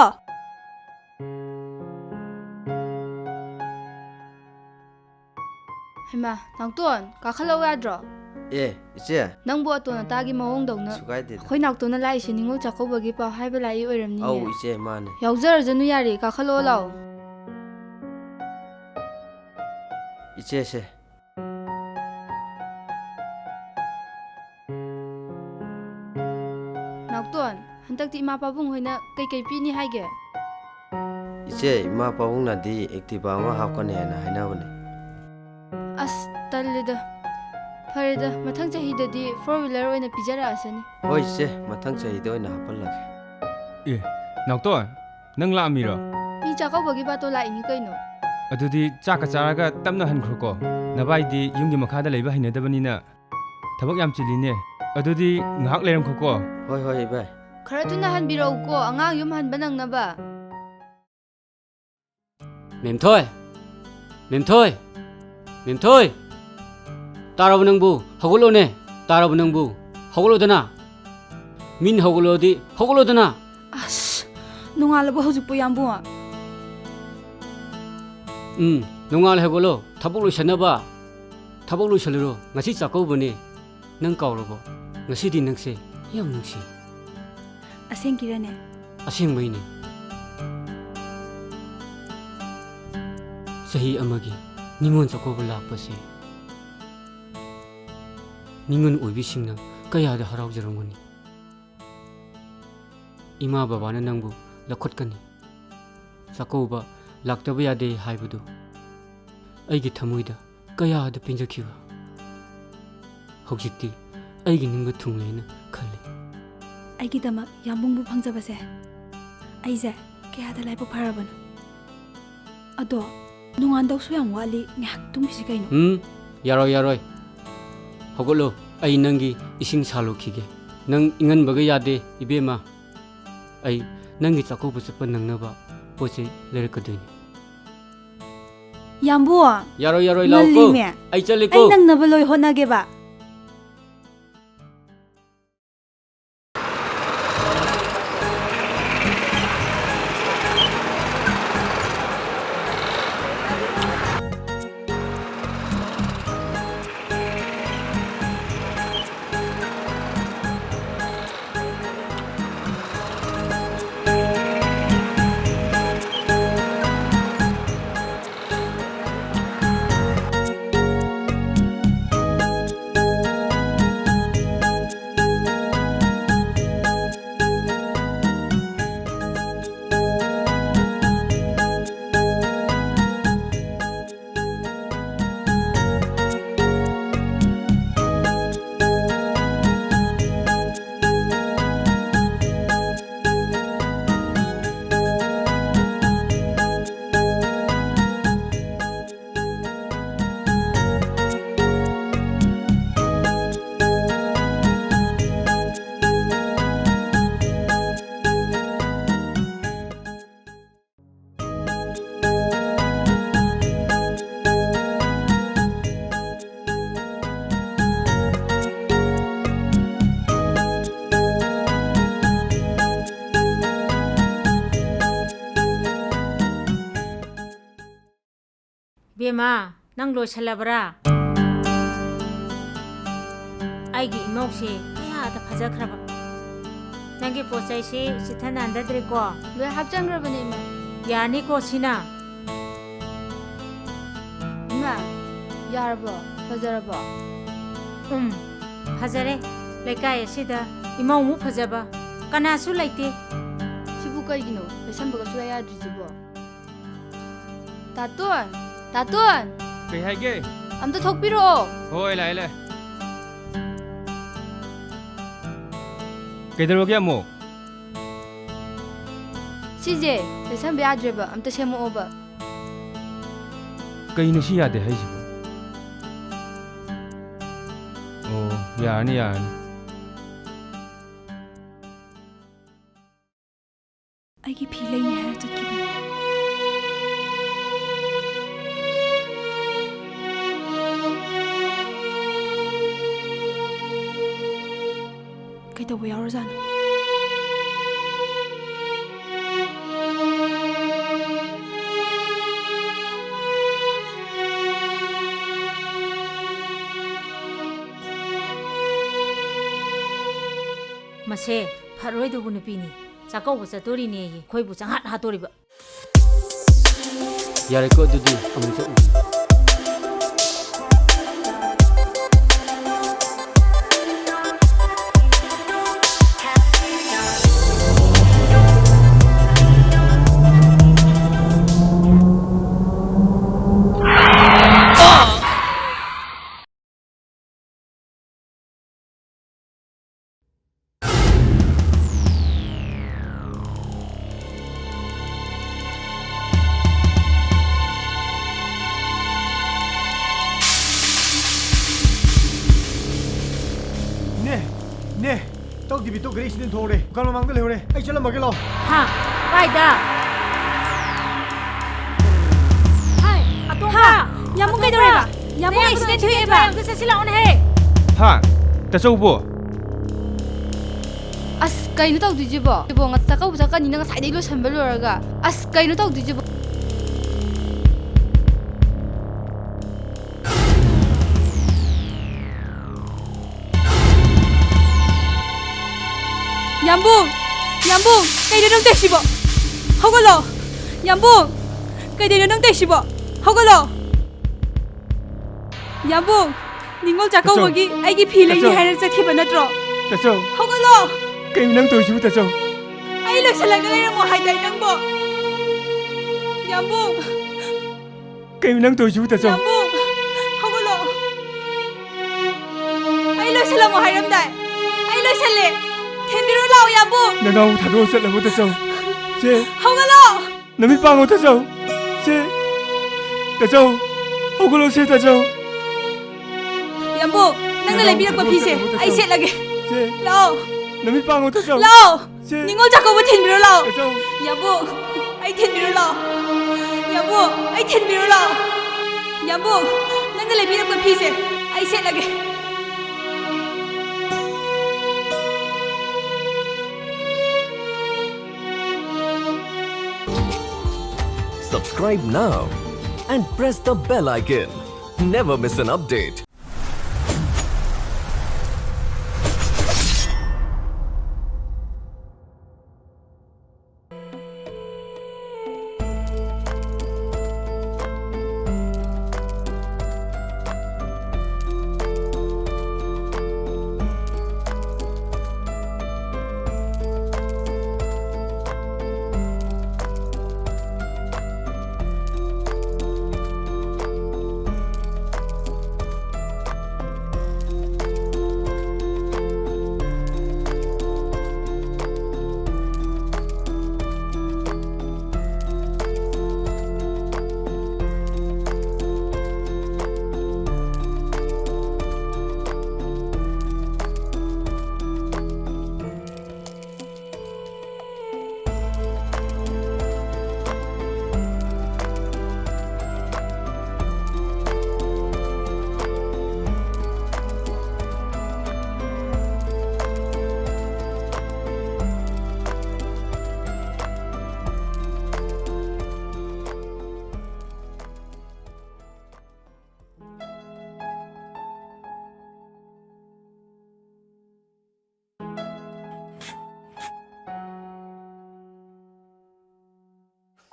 ꯍꯩꯃꯥ, ꯅꯥꯎꯇꯣꯟ, ꯀꯥꯈꯠꯂꯛꯎ ꯌꯥꯗ꯭ꯔꯣ? ꯑꯦ, ꯏꯆꯦ꯫ ꯅꯪꯕꯨ ꯑꯇꯣꯟ ꯑꯇꯥꯒꯤ ꯃꯑꯣꯡꯗꯧꯅ꯫ ꯀꯩꯁꯨ ꯀꯥꯏꯗꯦꯗ꯫ ꯑꯩꯈꯣꯏ ꯅꯥꯎꯇꯣꯟꯅ ꯂꯥꯛꯏꯁꯦ ꯅꯤꯉꯣꯜ ꯆꯥꯛꯀꯧꯕꯒꯤ ꯄꯥꯎ ꯍꯥꯏꯕ ꯂꯥꯛꯏ ꯑꯣꯏꯔꯝꯅꯤꯅꯦ꯫ ꯑꯧ, ꯏꯆꯦ, ꯃꯥꯅꯦ꯫ ꯌꯥꯎꯖꯔꯖꯅꯨ ꯌꯥꯔꯦ, ꯀꯥꯈꯠꯂꯛꯑꯣ ꯂꯥꯛꯑꯣ꯫ ꯏꯆꯦꯁꯦ꯫ ꯅꯥꯎꯇꯣꯟ, ꯍꯟꯗꯛꯇꯤ ꯏꯃꯥ ꯄꯥꯕꯨꯡ ꯍꯣꯏꯅ ꯀꯩꯀꯩ ꯄꯤꯅꯤ ꯍꯥꯏꯒꯦ? ꯏꯆꯦ, ꯏꯃꯥ ꯄꯥꯕꯨꯡꯅꯗꯤ Activa ꯑꯃ ꯍꯥꯞꯀꯅꯤ ꯍꯥꯏꯅ ꯍꯥꯏꯅꯕꯅꯦ꯫ ꯑꯁ, ꯇꯜꯂꯤꯗ꯫ ꯐꯔꯦꯗ, ꯃꯊꯪ ꯆꯍꯤꯗꯗꯤ four wheeler ꯑꯣꯏꯅ ꯄꯤꯖꯔꯛꯑꯁꯅꯤ꯫ ꯍꯣꯏ ꯏꯆꯦ, ꯃꯊꯪ ꯆꯍꯤꯗ ꯑꯣꯏꯅ ꯍꯥꯞꯍꯜꯂꯒꯦ꯫ ꯑꯦ, ꯅꯥꯎꯇꯣꯟ, ꯅꯪ ꯂꯥꯛꯑꯝꯃꯤꯔꯣ? ꯃꯤ ꯆꯥꯛꯀꯧꯕꯒꯤ ꯕꯥꯇꯣꯟ ꯂꯥꯛꯏꯅꯤ ꯀꯩꯅꯣ꯫ ꯑꯗꯨꯗꯤ ꯆꯥꯛꯀ ꯆꯥꯔꯒ ꯇꯞꯅ ꯍꯟꯈ꯭ꯔꯣꯀꯣ꯫ ꯅꯚꯥꯏꯗꯤ ꯌꯨꯝꯒꯤ ꯃꯈꯥꯗ ꯂꯩꯕ ꯍꯩꯅꯗꯕꯅꯤꯅ ꯊꯕꯛ ꯌꯥꯝ ꯆꯤꯜꯂꯤꯅꯦ꯫ ꯑꯗꯨꯗꯤ ꯉꯥꯏꯍꯥꯛ ꯂꯩꯔꯝꯈꯣꯀꯣ꯫ ꯍꯣꯏ, ꯍꯣꯏ, ꯏꯕꯥꯏ꯫ ꯈꯔ ꯊꯨꯅ ꯍꯟꯕꯤꯔꯛꯎꯀꯣ, ꯑꯉꯥꯡ ꯌꯨꯝ ꯍꯟꯕ ꯅꯪꯅꯕ꯫ ꯃꯦꯝꯊꯣꯏ! ꯃꯦꯝꯊꯣꯏ! ꯃꯦꯝꯊꯣꯏ! ꯇꯥꯔꯕ ꯅꯪꯕꯨ? ꯍꯧꯒꯠꯂꯣꯅꯦ! ꯇꯥꯔꯕ ꯅꯪꯕꯨ? ꯍꯧꯒꯠꯂꯣꯗꯅ! ꯃꯤꯅ ꯍꯧꯒꯠꯂꯣꯗꯤ ꯍꯧꯒꯠꯂꯣꯗꯅ! ꯑꯁ, ꯅꯣꯡꯉꯥꯜꯂꯕ ꯍꯧꯖꯤꯛꯄꯨ, ꯌꯥꯝꯕꯨꯡ? ꯎꯝ, ꯅꯣꯡꯉꯥꯜꯂꯦ, ꯍꯧꯒꯠꯂꯣ꯫ ꯊꯕꯛ ꯂꯣꯏꯁꯟꯅꯕ꯫ ꯊꯕꯛ ꯂꯣꯏꯁꯜꯂꯨꯔꯣ꯫ ꯉꯁꯤ ꯆꯥꯛꯀꯧꯕꯅꯦ꯫ ꯅꯪ ꯀꯥꯎꯔꯕꯣ? ꯉꯁꯤꯗꯤ ꯅꯪꯁꯦ ꯌꯥꯝ ꯅꯨꯡꯁꯤ꯫ ꯑꯁꯦꯡꯀꯤꯔꯅꯦ? ꯑꯁꯦꯡꯕꯩꯅꯦ꯫ ꯆꯍꯤ ꯑꯃꯒꯤ ꯅꯤꯉꯣꯜ ꯆꯥꯛꯀꯧꯕ ꯂꯥꯛꯄꯁꯦ ꯅꯤꯉꯣꯜ ꯑꯣꯏꯕꯤꯁꯤꯡꯅ ꯀꯌꯥꯗ ꯍꯔꯥꯎꯖꯔꯝꯒꯅꯤ꯫ ꯏꯃꯥ ꯕꯕꯥꯅ ꯅꯪꯕꯨ ꯂꯧꯈꯠꯀꯅꯤ꯫ ꯆꯥꯛꯀꯧꯕ ꯂꯥꯛꯇꯕ ꯌꯥꯗꯦ ꯍꯥꯏꯕꯗꯨ ꯑꯩꯒꯤ ꯊꯃꯣꯏꯗ ꯀꯌꯥꯗ ꯄꯦꯟꯖꯈꯤꯕ꯫ ꯍꯧꯖꯤꯛꯇꯤ ꯑꯩꯒꯤ ꯅꯤꯡꯕ ꯊꯨꯡꯂꯦꯅ ꯈꯜꯂꯤ꯫ ꯑꯩꯒꯤꯗꯃꯛ ꯌꯥꯝꯕꯨꯡꯕꯨ ꯐꯪꯖꯕꯁꯦ ꯑꯩꯁꯦ ꯀꯌꯥꯗ ꯂꯥꯏꯕꯛ ꯐꯔꯕꯅꯣ꯫ ꯑꯗꯣ ꯅꯣꯡꯉꯥꯟꯗꯧꯁꯨ ꯌꯥꯝ ꯋꯥꯠꯂꯤ, ꯉꯥꯏꯍꯥꯛ ꯇꯨꯝꯈꯤꯁꯤ ꯀꯩꯅꯣ꯫ ꯎꯝ, ꯌꯥꯔꯣꯏ, ꯌꯥꯔꯣꯏ꯫ ꯍꯧꯒꯠꯂꯣ, ꯑꯩ ꯅꯪꯒꯤ ꯏꯁꯤꯡ ꯁꯥꯜꯂꯨꯈꯤꯒꯦ꯫ ꯅꯪ ꯏꯪꯍꯟꯕꯒ ꯌꯥꯗꯦ, ꯏꯕꯦꯝꯃ꯫ ꯑꯩ ꯅꯪꯒꯤ ꯆꯥꯛꯀꯧꯕ ꯆꯠꯄ ꯅꯪꯅꯕ ꯄꯣꯠ ꯆꯩ ꯂꯩꯔꯛꯀꯗꯣꯏꯅꯤ꯫ ꯌꯥꯝꯕꯨ! ꯌꯥꯔꯣꯏ, ꯌꯥꯔꯣꯏ, ꯂꯥꯛꯑꯣꯀꯣ꯫ ꯉꯜꯂꯤꯃꯦ꯫ ꯑꯩ ꯆꯠꯂꯦꯀꯣ꯫ ꯑꯩ ꯅꯪꯅꯕ ꯂꯣꯏ ꯍꯣꯠꯅꯒꯦꯕ꯫ ꯕꯦꯝꯃ, ꯅꯪ ꯂꯣꯏꯁꯜꯂꯕ꯭ꯔꯥ? ꯑꯩꯒꯤ ꯏꯃꯧꯁꯦ ꯀꯌꯥꯗ ꯐꯖꯈ꯭ꯔꯕ꯫ ꯅꯪꯒꯤ ꯄꯣꯠ ꯆꯩꯁꯤ ꯆꯤꯠꯊ ꯅꯥꯟꯗꯗ꯭ꯔꯦꯀꯣ? ꯂꯣꯏ ꯍꯥꯞꯆꯟꯈ꯭ꯔꯕꯅꯦ, ꯏꯃꯥ꯫ ꯌꯥꯅꯤꯀꯣ ꯁꯤꯅ? ꯏꯃꯥ, ꯌꯥꯔꯕꯣ? ꯐꯖꯔꯕꯣ? ꯎꯝ, ꯐꯖꯔꯦ꯫ ꯂꯩꯀꯥꯏ ꯑꯁꯤꯗ ꯏꯃꯧꯃꯨꯛ ꯐꯖꯕ ꯀꯅꯥꯁꯨ ꯂꯩꯇꯦ꯫ ꯁꯤꯕꯨ ꯀꯩꯒꯤꯅꯣ? ꯂꯩꯁꯟꯕꯒ ꯁꯨꯡꯌꯥ ꯌꯥꯗ꯭ꯔꯤꯁꯤꯕꯣ? ꯇꯥꯇꯣꯟ! ꯇꯥꯇꯣꯟ! ꯀꯩ ꯍꯥꯏꯒꯦ? ꯑꯝꯇ ꯊꯣꯛꯄꯤꯔꯛꯑꯣ꯫ ꯍꯣꯏ, ꯂꯥꯛꯑꯦ, ꯂꯥꯛꯑꯦ꯫ ꯀꯩꯗꯧꯔꯒꯦ ꯑꯃꯨꯛ? ꯁꯤꯁꯦ ꯂꯩꯁꯟꯕ ꯌꯥꯗ꯭ꯔꯦꯕ, ꯑꯝꯇ ꯁꯦꯝꯃꯛꯑꯣꯕ꯫ ꯀꯩꯅꯣ ꯁꯤ ꯌꯥꯗꯦ ꯍꯥꯏꯁꯤꯕꯣ? ꯑꯣ, ꯌꯥꯔꯅꯤ, ꯌꯥꯔꯅꯤ꯫ ꯑꯩꯒꯤ ꯐꯤ ꯂꯩꯅꯤ ꯍꯥꯏꯔ ꯆꯠꯈꯤꯕꯅꯤ꯫ ꯀꯩꯗꯧꯕ ꯌꯥꯎꯔꯖꯥꯠꯅꯣ? ꯃꯁꯦ ꯐꯔꯣꯏꯗꯧꯕ ꯅꯨꯄꯤꯅꯤ꯫ ꯆꯥꯛꯀꯧꯕ ꯆꯠꯇꯣꯔꯤꯅꯦꯌꯦ, ꯑꯩꯈꯣꯏꯕꯨ ꯆꯪꯍꯥꯠ ꯍꯥꯠꯇꯣꯔꯤꯕ꯫ ꯌꯥꯔꯦꯀꯣ, ꯑꯗꯨꯗꯤ ꯑꯃꯨꯛ ꯆꯠꯂꯨꯁꯤ꯫ ꯅꯦ, ꯅꯦ, ꯇꯧꯗꯕꯤ ꯇꯧꯈ꯭ꯔꯦ, ꯑꯩ ꯁꯤꯗ ꯊꯣꯛꯍꯧꯔꯦ꯫ ꯗꯨꯀꯥꯟ ꯃꯃꯥꯡꯗ ꯂꯩꯍꯧꯔꯦ꯫ ꯑꯩ ꯆꯠꯂꯝꯃꯒꯦ, ꯂꯥꯛꯑꯣ꯫ ꯍꯥ? ꯀꯥꯏꯗ? ꯍꯥꯏ, ꯑꯇꯣꯝꯕ! ꯍꯥ? ꯌꯥꯝꯕꯨꯡ ꯑꯇꯣꯝꯕ! ꯀꯩꯗꯧꯔꯦꯕ? ꯌꯥꯝꯕꯨꯡ ꯅꯌꯥꯝꯕꯗꯣ ꯑꯦꯛꯁꯤꯗꯦꯟ ꯊꯣꯛꯑꯦꯕ꯫ ꯑꯦꯛꯁꯤꯗꯦꯟ ꯊꯣꯛꯑꯦ, ꯑꯝꯇ ꯆꯠꯁꯤ ꯂꯥꯛꯑꯣꯅꯦꯍꯦ꯫ ꯍꯥ? ꯇꯥꯆꯧꯕꯣ? ꯑꯁ, ꯀꯩꯅꯣ ꯇꯧꯗꯣꯏꯁꯤꯕꯣ? ꯁꯤꯕꯣ, ꯉ-, ꯆꯥꯛꯀꯧꯕ ꯆꯠꯀꯅꯤꯅ ꯉꯁꯥꯏꯗꯩ ꯂꯣꯏꯁꯟꯕ ꯂꯣꯏꯔꯒ꯫ ꯑꯁ, ꯀꯩꯅꯣ ꯇꯧꯗꯣꯏꯁꯤꯕꯣ? ꯌꯥꯝꯕꯨꯡ! ꯌꯥꯝꯕꯨꯡ! ꯀꯩꯅꯣ ꯅꯪ ꯇꯧꯏꯁꯤꯕꯣ? ꯍꯧꯒꯠꯂꯣ! ꯌꯥꯝꯕꯨꯡ! ꯀꯩꯗꯧꯔꯤꯅꯣ ꯅꯪ ꯇꯧꯏꯁꯤꯕꯣ? ꯍꯧꯒꯠꯂꯣ! ꯌꯥꯝꯕꯨꯡ! ꯅꯤꯉꯣꯜ ꯆꯥꯛꯀꯧꯕꯒꯤ ꯑꯩꯒꯤ ꯐꯤ ꯂꯩꯅꯤ ꯇꯥꯆꯧ! ꯍꯥꯏꯔ ꯆꯠꯈꯤꯕ ꯅꯠꯇ꯭ꯔꯣ? ꯇꯥꯆꯧ! ꯍꯧꯒꯠꯂꯣ! ꯀꯩꯅꯣ ꯅꯪ ꯇꯧꯔꯤꯁꯤꯕꯨ, ꯇꯥꯆꯧ? ꯑꯩ ꯂꯣꯏꯁꯤꯜꯂꯒ ꯂꯩꯔꯝꯃꯣ ꯍꯥꯏꯗꯥꯏ ꯅꯪꯕꯣ? ꯌꯥꯝꯕꯨꯡ! ꯀꯩꯅꯣ ꯅꯪ ꯇꯧꯔꯤꯁꯤꯕꯨ, ꯇꯥꯆꯧ? ꯌꯥꯝꯕꯨꯡ! ꯍꯧꯒꯠꯂꯣ! ꯑꯩ ꯂꯣꯏꯁꯤꯜꯂꯝꯃꯣ ꯍꯥꯏꯔꯝꯗꯥꯏ? ꯑꯩ ꯂꯣꯏꯁꯤꯜꯂꯦ! ꯊꯤꯟꯕꯤꯔꯣ ꯂꯥꯛꯑꯣ, ꯌꯥꯝꯕꯨꯡ! ꯅꯅꯥꯎ ꯊꯥꯗꯣꯛꯑ ꯆꯠꯂꯕꯣ, ꯇꯥꯆꯧ? ꯁꯦ! ꯍꯧꯒꯠꯂꯣ! ꯅꯃꯤꯠ ꯄꯥꯡꯉꯣ, ꯇꯥꯆꯧ! ꯁꯦ! ꯇꯥꯆꯧ! ꯍꯧꯒꯠꯂꯣ, ꯁꯦ, ꯇꯥꯆꯧ! ꯌꯥꯝꯕꯨꯡ, ꯅꯪꯅ ꯅꯅꯥꯎ ꯂꯩꯕꯤꯔꯛꯄ ꯊꯥꯗꯣꯛꯑ ꯐꯤꯁꯦ ꯆꯠꯂꯕꯣ, ꯇꯥꯆꯧ? ꯑꯩ ꯁꯦꯠꯂꯒꯦ꯫ ꯁꯦ! ꯂꯥꯛꯑꯣ! ꯅꯃꯤꯠ ꯄꯥꯡꯉꯣ, ꯇꯥꯆꯧ! ꯂꯥꯛꯑꯣ! ꯁꯦ! ꯅꯤꯉꯣꯜ ꯆꯥꯛꯀꯧꯕ ꯊꯤꯟꯕꯤꯔꯣ ꯂꯥꯛꯑꯣ! ꯇꯥꯆꯧ! ꯌꯥꯝꯕꯨꯡ, ꯑꯩ ꯊꯤꯟꯕꯤꯔꯣ ꯂꯥꯛꯑꯣ! ꯌꯥꯝꯕꯨꯡ, ꯑꯩ ꯊꯤꯟꯕꯤꯔꯣ ꯂꯥꯛꯑꯣ! ꯌꯥꯝꯕꯨꯡ, ꯅꯪꯅ ꯂꯩꯕꯤꯔꯛꯄ ꯐꯤꯁꯦ ꯑꯩ ꯁꯦꯠꯂꯒꯦ꯫ Subscribe now and press the bell icon. Never miss an update.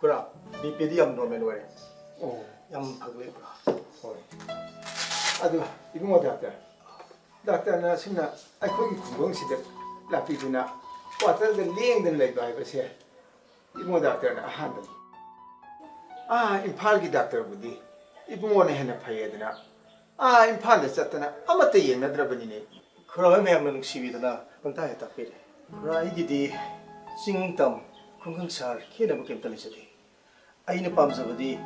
ꯄꯨꯔꯥ ꯕꯤ ꯄꯤꯗꯤ ꯌꯥꯝ ꯅꯣꯔꯃꯦꯜ ꯑꯣꯏꯔꯦ꯫ ꯑꯣ꯫ ꯌꯥꯝ ꯐꯒꯠꯂꯦ ꯄꯨꯔꯥ꯫ ꯍꯣꯏ꯫ ꯑꯗꯨ ꯏꯕꯨꯡꯉꯣ ꯗꯥꯛꯇꯔ, ꯗꯥꯛꯇꯔꯅ ꯑꯁꯨꯝꯅ ꯑꯩꯈꯣꯏꯒꯤ ꯈꯨꯡꯒꯪꯁꯤꯗ ꯂꯥꯛꯄꯤꯗꯨꯅ ꯀ꯭ꯋꯥꯇꯔꯗ ꯂꯦꯡꯗꯅ ꯂꯩꯕ ꯍꯥꯏꯕꯁꯦ ꯏꯕꯨꯡꯉꯣ ꯗꯥꯛꯇꯔꯅ ꯑꯍꯥꯟꯕꯅꯤ꯫ ꯑꯥ ꯏꯝꯐꯥꯜꯒꯤ ꯗꯥꯛꯇꯔꯕꯨꯗꯤ ꯏꯕꯨꯡꯉꯣꯅ ꯍꯦꯟꯅ ꯐꯩꯌꯦꯗꯅ ꯑꯥ ꯏꯝꯐꯥꯜꯗ ꯆꯠꯇꯅ ꯑꯃꯠꯇ ꯌꯦꯡꯅꯗ꯭ꯔꯕꯅꯤꯅꯦ꯫ ꯈꯨꯔꯥ ꯍꯣꯏ ꯃꯌꯥꯝꯅ ꯅꯨꯡꯁꯤꯕꯤꯗꯅ ꯄꯪꯇꯥꯛ ꯍꯦꯛ ꯇꯥꯛꯄꯤꯔꯦ꯫ ꯈꯨꯔꯥ, ꯑꯩꯒꯤꯗꯤ ꯆꯤꯡ ꯇꯝ, ꯈꯨꯡꯒꯪ ꯁꯍꯔ ꯈꯦꯠꯅꯕ ꯀꯩꯝꯇ ꯂꯩꯖꯗꯦ꯫ ꯑꯩꯅ ꯄꯥꯝꯖꯕꯗꯤ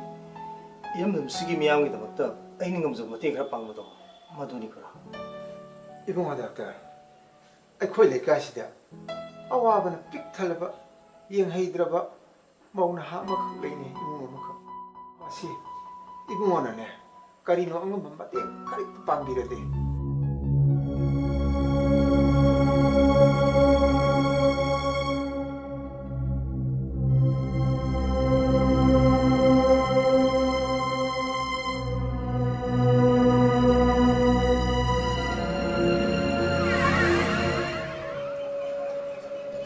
ꯏꯔꯝꯗꯝꯁꯤꯒꯤ ꯃꯤꯌꯥꯝꯒꯤꯗꯃꯛꯇ ꯑꯩꯅ ꯉꯝꯖꯕ ꯃꯇꯦꯡ ꯈꯔ ꯄꯥꯡꯕꯗꯣ, ꯃꯗꯨꯅꯤ ꯈꯨꯔꯥ꯫ ꯏꯕꯨꯡꯉꯣ ꯗꯥꯛꯇꯔ, ꯑꯩꯈꯣꯏ ꯂꯩꯀꯥꯏꯁꯤꯗ ꯑꯋꯥꯕꯅ ꯄꯤꯛ ꯊꯜꯂꯕ, ꯌꯦꯡꯍꯩꯗ꯭ꯔꯕ ꯃꯧ ꯅꯍꯥ ꯑꯃꯈꯛ ꯂꯩꯅꯦ, ꯏꯃꯨꯡ ꯑꯃꯈꯛ꯫ ꯃꯁꯤ ꯏꯕꯨꯡꯉꯣꯅꯅꯦ, ꯀꯔꯤꯅꯣ ꯑꯉꯝꯕ ꯃꯇꯦꯡ ꯈꯔ ꯄꯥꯡꯕꯤꯔꯗꯤ꯫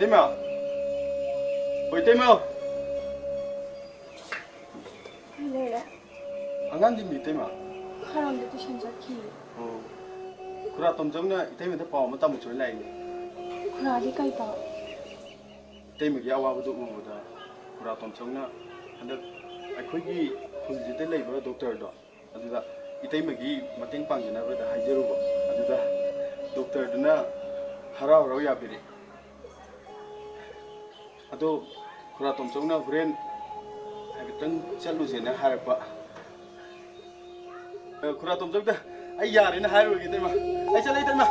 ꯏꯇꯩꯃ! ꯍꯣꯏ, ꯏꯇꯩꯃ! ꯂꯩꯔꯦ꯫ ꯑꯉꯥꯡꯗꯤ ꯃꯤ ꯏꯇꯩꯃ? ꯈꯔꯝꯗ ꯇꯨꯏꯁꯟ ꯆꯠꯈꯤ꯫ ꯑꯣ꯫ ꯈꯨꯔꯥ ꯇꯣꯝꯆꯧꯅ ꯏꯇꯩꯃꯗ ꯄꯥꯎ ꯑꯃ ꯇꯝꯃꯨꯁꯣꯏ ꯂꯥꯛꯏꯅꯦ꯫ ꯈꯨꯔꯥꯗꯤ ꯀꯩ ꯄꯥꯎ? ꯏꯇꯩꯃꯒꯤ ꯑꯋꯥꯕꯗꯨ ꯎꯕꯗ ꯈꯨꯔꯥ ꯇꯣꯝꯆꯧꯅ ꯍꯟꯗꯛ ꯑꯩꯈꯣꯏꯒꯤ ꯈꯨꯜꯁꯤꯗ ꯂꯩꯕ ꯗꯣꯛꯇꯔꯗꯣ, ꯑꯗꯨꯗ ꯏꯇꯩꯃꯒꯤ ꯃꯇꯦꯡ ꯄꯥꯡꯖꯅꯕꯗ ꯍꯥꯏꯖꯔꯨꯕ꯫ ꯑꯗꯨꯗ ꯗꯣꯛꯇꯔꯗꯨꯅ ꯍꯔꯥꯎ ꯍꯔꯥꯎ ꯌꯥꯕꯤꯔꯛꯑꯦ꯫ ꯑꯗꯣ ꯈꯨꯔꯥ ꯇꯣꯝꯆꯧꯅ ꯍꯣꯔꯦꯟ ꯍꯥꯏꯐꯦꯠꯇꯪ ꯆꯠꯂꯨꯁꯦꯅ ꯍꯥꯏꯔꯛꯄ꯫ ꯑ, ꯈꯨꯔꯥ ꯇꯣꯝꯆꯧꯗ ꯑꯩ ꯌꯥꯔꯦꯅ ꯍꯥꯏꯔꯨꯔꯒꯦ, ꯏꯇꯩꯃ꯫ ꯑꯩ ꯆꯠꯂꯦ, ꯏꯇꯩꯃ꯫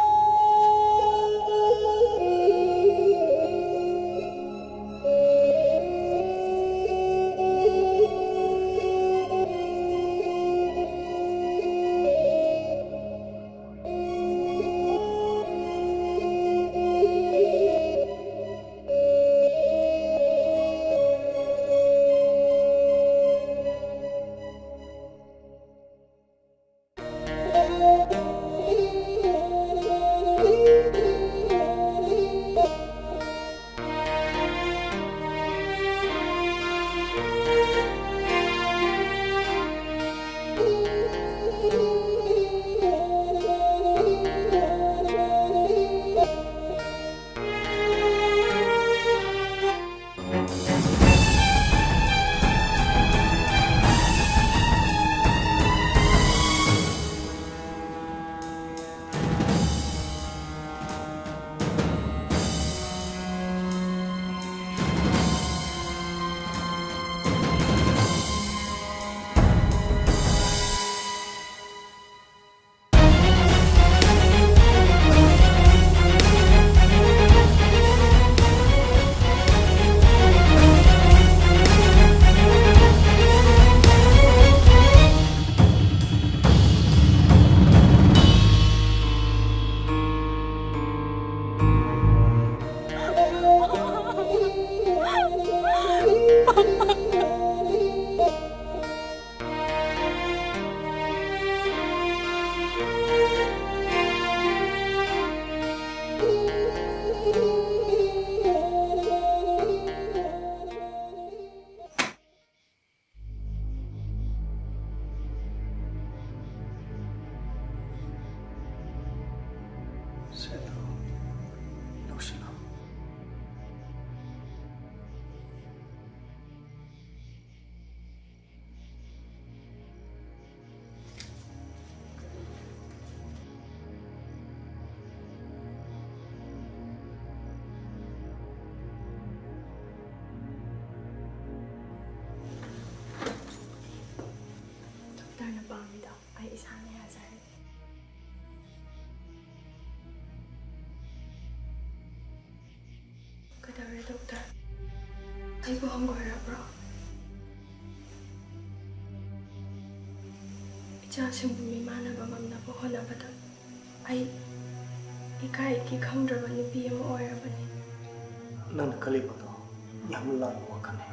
ꯏꯁꯥꯅ ꯌꯥꯖꯔꯒꯦ꯫ ꯀꯩꯗꯧꯔꯦ, ꯗꯣꯛꯇꯔ? ꯑꯩꯕꯨ ꯍꯪꯒꯣꯏꯔꯕ꯭ꯔꯣ? ꯏꯆꯥꯁꯤꯡꯕꯨ ꯃꯤꯃꯥꯟꯅꯕ ꯉꯝꯅꯕ ꯍꯣꯠꯅꯕꯗ ꯑꯩ ꯏꯀꯥꯏ ꯏꯀꯤ ꯈꯪꯗ꯭ꯔꯕ ꯅꯨꯄꯤ ꯑꯃ ꯑꯣꯏꯔꯕꯅꯤ꯫ ꯅꯪꯅ ꯈꯜꯂꯤꯕꯗꯣ ꯌꯥꯝꯅ ꯂꯥꯟꯕ ꯋꯥꯈꯜꯅꯤ꯫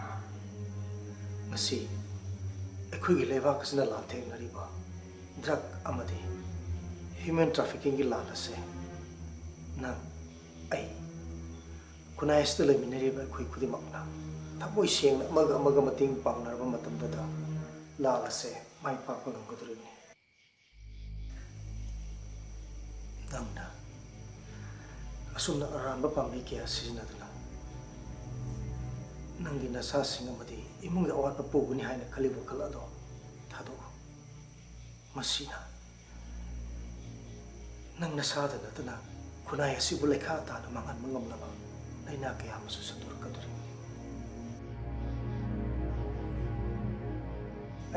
ꯉꯁꯤ ꯑꯩꯈꯣꯏꯒꯤ ꯂꯩꯕꯥꯛ ꯑꯁꯤꯅ ꯂꯥꯟꯊꯦꯡꯅꯔꯤꯕ drug ꯑꯃꯗꯤ human trafficking ꯒꯤ ꯂꯥꯟ ꯑꯁꯦ ꯅꯪ, ꯑꯩ, ꯈꯨꯟꯅꯥꯏ ꯑꯁꯤꯗ ꯂꯩꯃꯤꯟꯅꯔꯤꯕ ꯑꯩꯈꯣꯏ ꯈꯨꯗꯤꯡꯃꯛꯅ ꯊꯃꯣꯏ ꯁꯦꯡꯅ ꯑꯃꯒ ꯑꯃꯒ ꯃꯇꯦꯡ ꯄꯥꯡꯅꯔꯕ ꯃꯇꯝꯗꯗ ꯂꯥꯟ ꯑꯁꯦ ꯃꯥꯏ ꯄꯥꯛꯄ ꯉꯝꯒꯗꯧꯔꯤꯕꯅꯤ꯫ ꯅꯪꯅ ꯑꯁꯨꯝꯅ ꯑꯔꯥꯟꯕ ꯄꯥꯝꯕꯩ ꯀꯌꯥ ꯁꯤꯖꯤꯟꯅꯗꯨꯅ ꯅꯪꯒꯤ ꯅꯁꯥꯁꯤꯡ ꯑꯃꯗꯤ ꯏꯃꯨꯡꯒꯤ ꯑꯋꯥꯠꯄ ꯄꯨꯒꯅꯤ ꯍꯥꯏꯅ ꯈꯜꯂꯤꯕ ꯋꯥꯈꯜ ꯑꯗꯣ ꯊꯥꯗꯣꯛꯎ꯫ ꯃꯁꯤꯅ ꯅꯪ ꯅꯁꯥꯗ ꯅꯠꯇꯅ ꯈꯨꯟꯅꯥꯏ ꯑꯁꯤꯕꯨ ꯂꯩꯈꯥ ꯇꯥꯅ ꯃꯥꯡꯍꯟꯕ ꯉꯝꯂꯕ ꯂꯥꯏꯅꯥ ꯀꯌꯥ ꯑꯃꯁꯨ ꯁꯟꯗꯣꯔꯛꯀꯗꯧꯔꯤꯕꯅꯤ꯫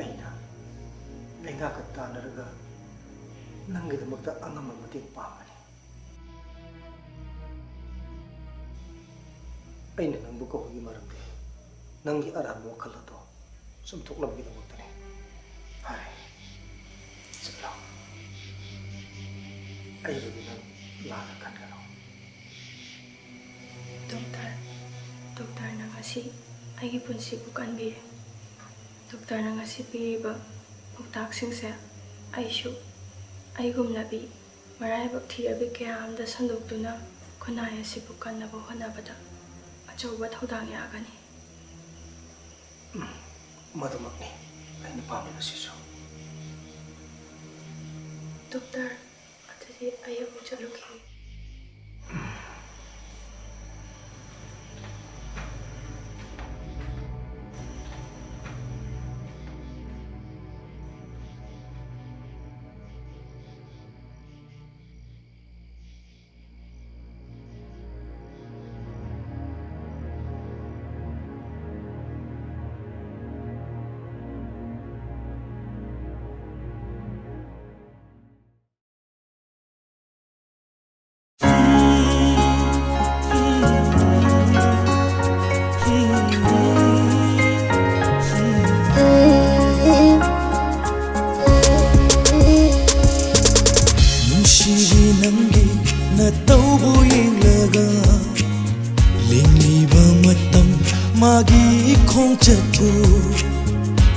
ꯑꯩꯅ ꯂꯩꯉꯥꯛꯀ ꯇꯥꯟꯅꯔꯒ ꯅꯪꯒꯤꯗꯃꯛꯇ ꯑꯉꯝꯕ ꯃꯇꯦꯡ ꯄꯥꯡꯒꯅꯤ꯫ ꯑꯩꯅ ꯅꯪꯕꯨ ꯀꯧꯕꯒꯤ ꯃꯔꯝꯗꯤ ꯅꯪꯒꯤ ꯑꯔꯥꯟꯕ ꯋꯥꯈꯜ ꯑꯗꯣ ꯆꯨꯝꯊꯣꯛꯅꯕꯒꯤꯗꯃꯛꯇꯅꯤ꯫ ꯐꯔꯦ, ꯆꯠꯂꯣ꯫ ꯑꯩꯕꯨꯗꯤ ꯅꯪ ꯂꯥꯟꯅ ꯈꯟꯒꯅꯨ꯫ ꯗꯣꯛꯇꯔ, ꯗꯣꯛꯇꯔꯅ ꯉꯁꯤ ꯑꯩꯒꯤ ꯄꯨꯟꯁꯤꯕꯨ ꯀꯟꯕꯤꯔꯦ꯫ ꯗꯣꯛꯇꯔꯅ ꯉꯁꯤ ꯄꯤꯔꯤꯕ ꯄꯥꯎꯇꯥꯛꯁꯤꯡꯁꯦ ꯑꯩꯁꯨ ꯑꯩꯒꯨꯝꯂꯕꯤ ꯃꯔꯥꯏꯕꯛ ꯊꯤꯔꯕꯤ ꯀꯌꯥ ꯑꯃꯗ ꯁꯟꯗꯣꯛꯇꯨꯅ ꯈꯨꯟꯅꯥꯏ ꯑꯁꯤꯕꯨ ꯀꯟꯅꯕ ꯍꯣꯠꯅꯕꯗ ꯑꯆꯧꯕ ꯊꯧꯗꯥꯡ ꯌꯥꯒꯅꯤ꯫ ꯃꯗꯨꯃꯛꯅꯤ ꯑꯩꯅ ꯄꯥꯝꯂꯤꯕꯁꯤꯁꯨ꯫ ꯗꯣꯛꯇꯔ, ꯑꯗꯨꯗꯤ ꯑꯩ ꯑꯃꯨꯛ ꯆꯠꯂꯨꯈꯤꯒꯦ꯫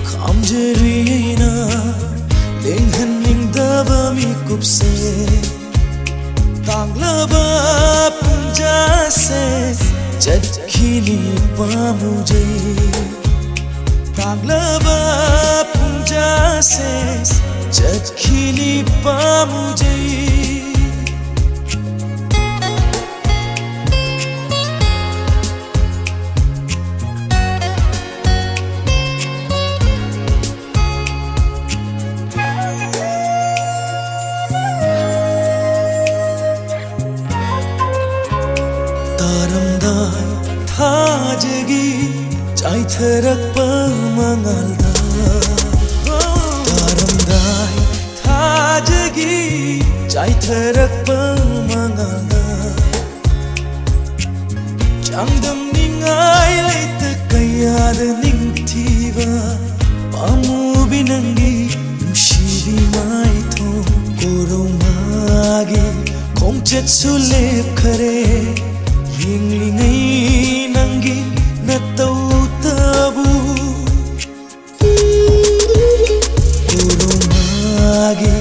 ꯈꯥꯝꯖꯔꯤꯅ ꯂꯦꯡꯍꯟꯅꯤꯡꯗꯕ ꯃꯤꯀꯨꯞꯁꯦ꯫ ꯇꯥꯡꯂꯕ ꯄꯨꯡꯖꯥꯁꯦ ꯆꯠꯈꯤꯅꯤ ꯄꯥꯝꯃꯨꯖꯩ꯫ ꯇꯥꯡꯂꯕ ꯄꯨꯡꯖꯥꯁꯦ ꯆꯠꯈꯤꯅꯤ ꯄꯥꯝꯃꯨꯖꯩ꯫ ꯇꯥꯔꯝꯗꯥꯏ ꯊꯥꯖꯒꯤ ꯆꯥꯏꯊꯔꯛꯄ ꯃꯉꯥꯜꯗ, ꯇꯥꯔꯝꯗꯥꯏ ꯊꯥꯖꯒꯤ ꯆꯥꯏꯊꯔꯛꯄ ꯃꯉꯥꯜꯗ, ꯆꯥꯡꯗꯝꯅꯤꯡꯉꯥꯏ ꯂꯩꯇ ꯀꯌꯥꯗ ꯅꯤꯡꯊꯤꯕ ꯄꯥꯝꯃꯨꯕꯤ ꯅꯪꯒꯤ ꯅꯨꯡꯁꯤꯕꯤ ꯃꯥꯏꯊꯣꯡ꯫ ꯀꯣꯔꯧꯅꯥꯒꯤ ꯈꯣꯡꯆꯠꯁꯨ ꯂꯦꯞꯈꯔꯦ, ꯌꯦꯡꯂꯤꯉꯩ ꯅꯪꯒꯤ ꯅꯇꯧꯇꯕꯨ꯫ ꯀꯣꯔꯧꯅꯥꯒꯤ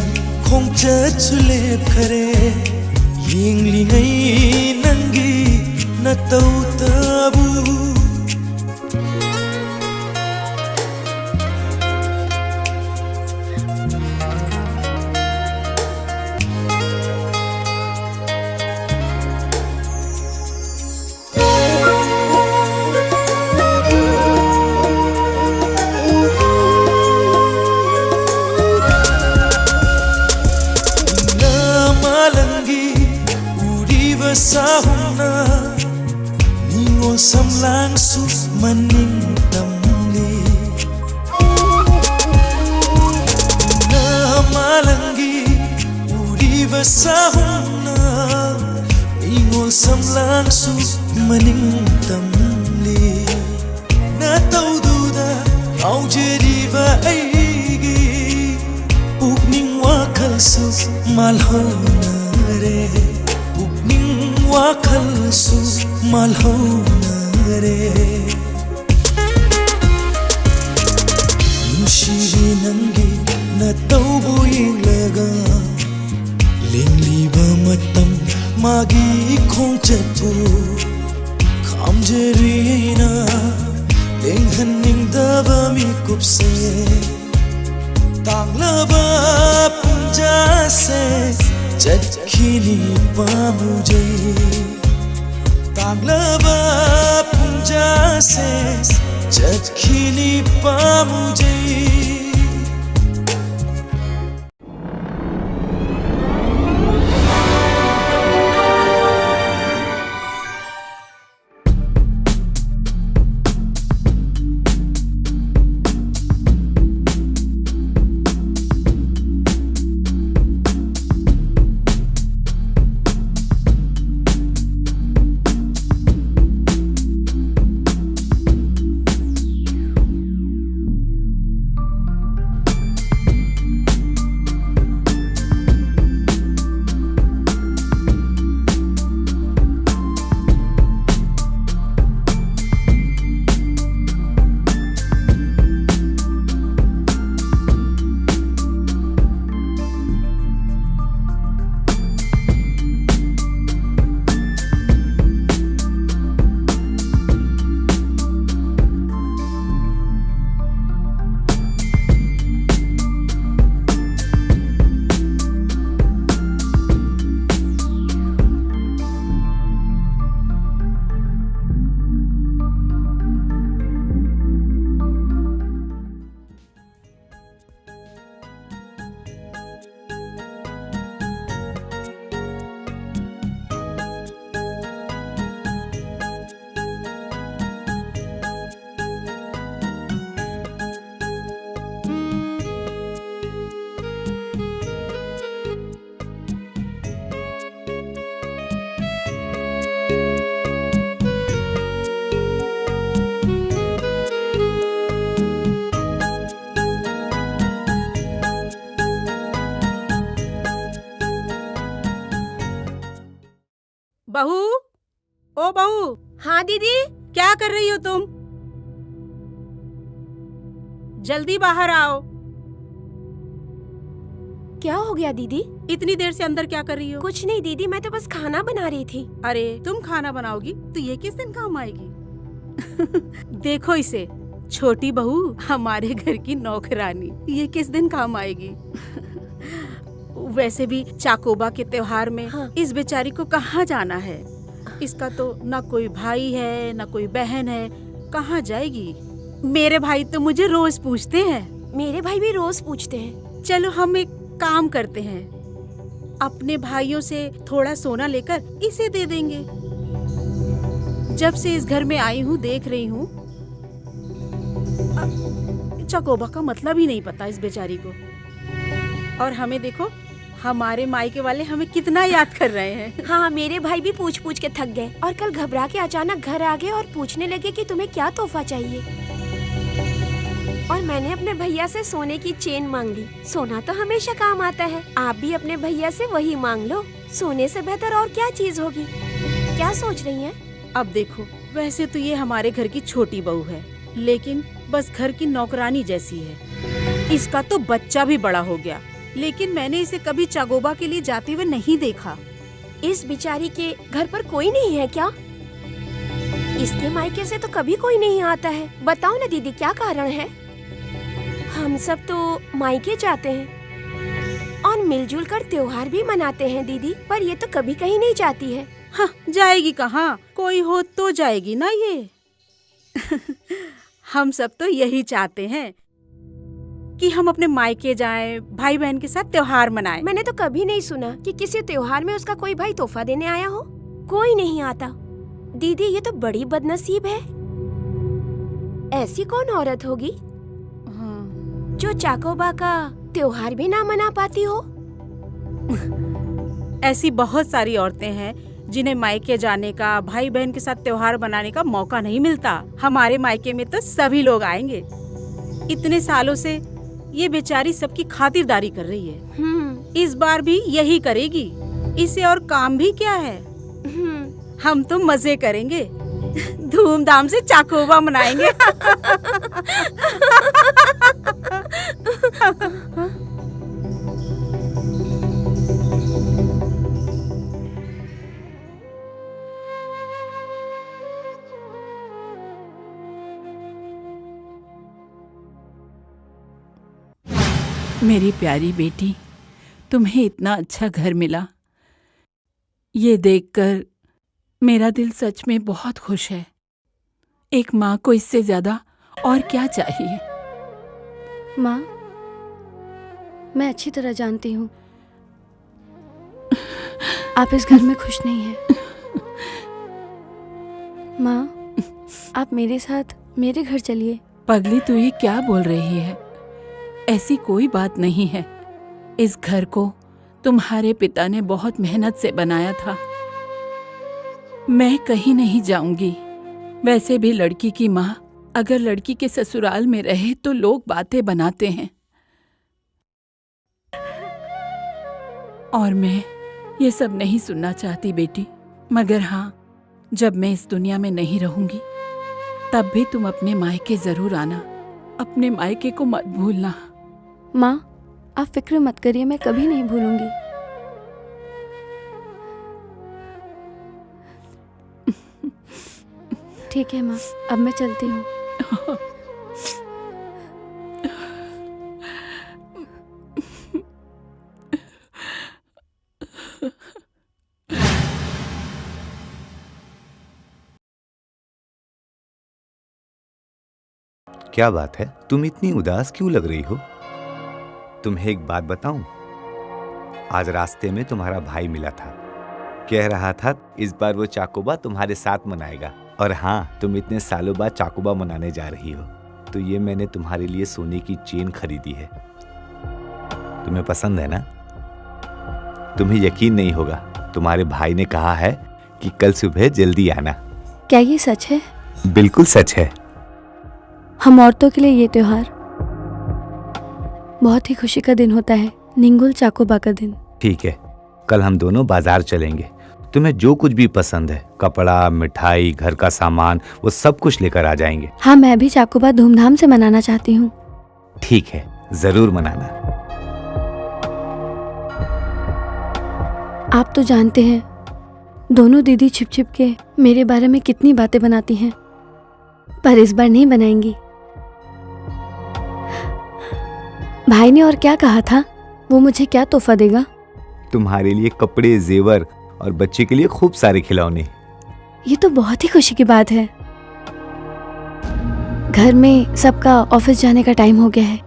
ꯈꯣꯡꯆꯠꯁꯨ ꯂꯦꯞꯈꯔꯦ, ꯌꯦꯡꯂꯤꯉꯩ ꯅꯪꯒꯤ ꯅꯇꯧꯇꯕꯨ꯫ ꯅꯃꯥꯂꯪꯒꯤ ꯎꯔꯤꯕ ꯁꯥꯍꯨꯝꯅ ꯅꯤꯉꯣꯜ ꯁꯝꯂꯥꯡꯁꯨ ꯃꯅꯤꯡ ꯇꯝꯂꯤ꯫ ꯅꯃꯥꯂꯪꯒꯤ ꯎꯔꯤꯕ ꯁꯥꯍꯨꯝꯅ ꯅꯤꯉꯣꯜ ꯁꯝꯂꯥꯡꯁꯨ ꯃꯅꯤꯡ ꯇꯝꯂꯤ꯫ ꯅꯇꯧꯗꯨꯗ ꯉꯥꯎꯖꯔꯤꯕ ꯑꯩꯒꯤ ꯄꯨꯛꯅꯤꯡ ꯋꯥꯈꯜꯁꯨ ꯃꯥꯜꯍꯧꯅꯔꯦ, ꯄꯨꯛꯅꯤꯡ ꯋꯥꯈꯜꯁꯨ ꯃꯥꯜꯍꯧꯅꯔꯦ꯫ ꯃꯥꯒꯤ ꯈꯣꯡꯆꯠꯄꯨ ꯈꯥꯝꯖꯔꯤꯅ ꯂꯦꯡꯍꯟꯅꯤꯡꯗꯕ ꯃꯤꯀꯨꯞꯁꯦ, ꯇꯥꯡꯂꯕ ꯄꯨꯡꯖꯥꯁꯦ ꯆꯠꯈꯤꯅꯤ ꯄꯥꯝꯃꯨꯖꯩ꯫ ꯇꯥꯡꯂꯕ ꯄꯨꯡꯖꯥꯁꯦ ꯆꯠꯈꯤꯅꯤ ꯄꯥꯝꯃꯨꯖꯩ꯫ बहू, ओ बहू, हाँ दीदी। क्या कर रही हो तुम? जल्दी बाहर आओ। क्या हो गया दीदी? इतनी देर से अंदर क्या कर रही हो? कुछ नहीं दीदी, मैं तो बस खाना बना रही थी। अरे, तुम खाना बनाओगी तो ये किस दिन काम आएगी? देखो इसे, छोटी बहू, हमारे घर की नौकरानी, ये किस दिन काम आएगी? वैसे भी चाकोबा के त्योहार में हाँ। इस बेचारी को कहाँ जाना है? इसका तो ना कोई भाई है, ना कोई बहन है, कहाँ जाएगी? मेरे भाई तो मुझे रोज पूछते हैं। मेरे भाई भी रोज पूछते हैं। चलो, हम एक काम करते हैं, अपने भाइयों से थोड़ा सोना लेकर इसे दे देंगे। जब से इस घर में आई हूँ, देख रही हूँ, अ, चकोबा का मतलब ही नहीं पता इस बेचारी को। और हमें देखो, हमारे मायके वाले हमें कितना याद कर रहे हैं। हाँ, मेरे भाई भी पूछ पूछ के थक गए और कल घबरा के अचानक घर आ गए और पूछने लगे कि तुम्हें क्या तोहफा चाहिए। और मैंने अपने भैया से सोने की चेन मांग ली। सोना तो हमेशा काम आता है, आप भी अपने भैया से वही मांग लो। सोने से बेहतर और क्या चीज होगी? क्या सोच रही हैं? अब देखो, वैसे तो ये हमारे घर की छोटी बहू है, लेकिन बस घर की नौकरानी जैसी है। इसका तो बच्चा भी बड़ा हो गया, लेकिन मैंने इसे कभी चाकोबा के लिए जाते हुए नहीं देखा। इस बेचारी के घर पर कोई नहीं है क्या? इसके मायके से तो कभी कोई नहीं आता है। बताओ ना दीदी, क्या कारण है? हम सब तो मायके जाते हैं और मिलजुल कर त्योहार भी मनाते हैं दीदी, पर ये तो कभी कहीं नहीं जाती है। हाँ, जाएगी कहाँ? कोई हो तो जाएगी ना ये। हम सब तो यही चाहते हैं कि हम अपने मायके जाएं, भाई बहन के साथ त्योहार मनाएं। मैंने तो कभी नहीं सुना कि किसी त्योहार में उसका कोई भाई तोहफा देने आया हो। कोई नहीं आता। दीदी, ये तो बड़ी बदनसीब है। ऐसी कौन औरत होगी हाँ। जो चाकोबा का त्योहार भी ना मना पाती हो? ऐसी बहुत सारी औरतें हैं जिन्हें मायके जाने का, भाई बहन के साथ त्योहार मनाने का मौका नहीं मिलता। हमारे मायके में तो सभी लोग आएंगे। इतने सालों से ये बेचारी सबकी खातिरदारी कर रही है। हम्म। इस बार भी यही करेगी। इसे और काम भी क्या है? हम्म। हम तो मजे करेंगे, धूमधाम से चाकोबा मनाएंगे। मेरी प्यारी बेटी, तुम्हें इतना अच्छा घर मिला। ये देखकर मेरा दिल सच में बहुत खुश है। एक माँ को इससे ज्यादा और क्या चाहिए? माँ, मैं अच्छी तरह जानती हूँ आप इस घर में खुश नहीं हैं। माँ, आप मेरे साथ मेरे घर चलिए। पगली, तू ये क्या बोल रही है? ऐसी कोई बात नहीं है। इस घर को तुम्हारे पिता ने बहुत मेहनत से बनाया था। मैं कहीं नहीं जाऊंगी। वैसे भी लड़की की माँ अगर लड़की के ससुराल में रहे तो लोग बातें बनाते हैं। और मैं ये सब नहीं सुनना चाहती बेटी, मगर हाँ, जब मैं इस दुनिया में नहीं रहूंगी तब भी तुम अपने मायके जरूर आना। अपने मायके को मत भूलना। माँ, आप फिक्र मत करिए, मैं कभी नहीं भूलूंगी। ठीक है माँ, अब मैं चलती हूँ। क्या बात है, तुम इतनी उदास क्यों लग रही हो? तुम्हें एक बात बताऊं, आज रास्ते में तुम्हारा भाई मिला था, कह रहा था इस बार वो चाकोबा तुम्हारे साथ मनाएगा। और हाँ, तुम इतने सालों बाद चाकोबा मनाने जा रही हो, तो ये मैंने तुम्हारे लिए सोने की चेन खरीदी है। तुम्हें पसंद है ना? तुम्हें यकीन नहीं होगा, तुम्हारे भाई ने कहा है कि कल सुबह जल्दी आना। क्या ये सच है? बिल्कुल सच है। हम औरतों के लिए ये त्योहार बहुत ही खुशी का दिन होता है, निंगुल चाकोबा का दिन। ठीक है, कल हम दोनों बाजार चलेंगे। तुम्हें जो कुछ भी पसंद है, कपड़ा, मिठाई, घर का सामान, वो सब कुछ लेकर आ जाएंगे। हाँ, मैं भी चाकोबा धूमधाम से मनाना चाहती हूँ। ठीक है, जरूर मनाना। आप तो जानते हैं, दोनों दीदी छिप छिप के मेरे बारे में कितनी बातें बनाती हैं, पर इस बार नहीं बनाएंगी। भाई ने और क्या कहा था? वो मुझे क्या तोहफा देगा? तुम्हारे लिए कपड़े, जेवर और बच्चे के लिए खूब सारे खिलौने। ये तो बहुत ही खुशी की बात है। घर में सबका ऑफिस जाने का टाइम हो गया है,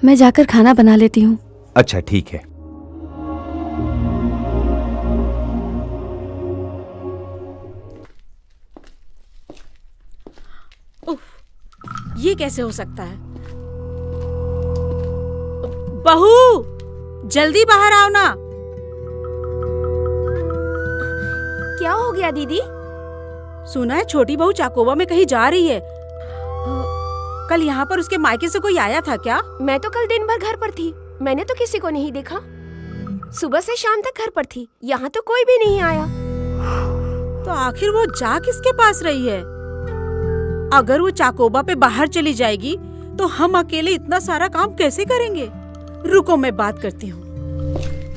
मैं जाकर खाना बना लेती हूँ। अच्छा, ठीक है। उफ, ये कैसे हो सकता है? बहू, जल्दी बाहर आओ ना। क्या हो गया दीदी? सुना है छोटी बहू चाकोबा में कहीं जा रही है। कल यहाँ पर उसके मायके से कोई आया था क्या? मैं तो कल दिन भर घर पर थी, मैंने तो किसी को नहीं देखा। सुबह से शाम तक घर पर थी, यहाँ तो कोई भी नहीं आया। तो आखिर वो जा किसके पास रही है? अगर वो चाकोबा पे बाहर चली जाएगी तो हम अकेले इतना सारा काम कैसे करेंगे? रुको, मैं बात करती हूँ,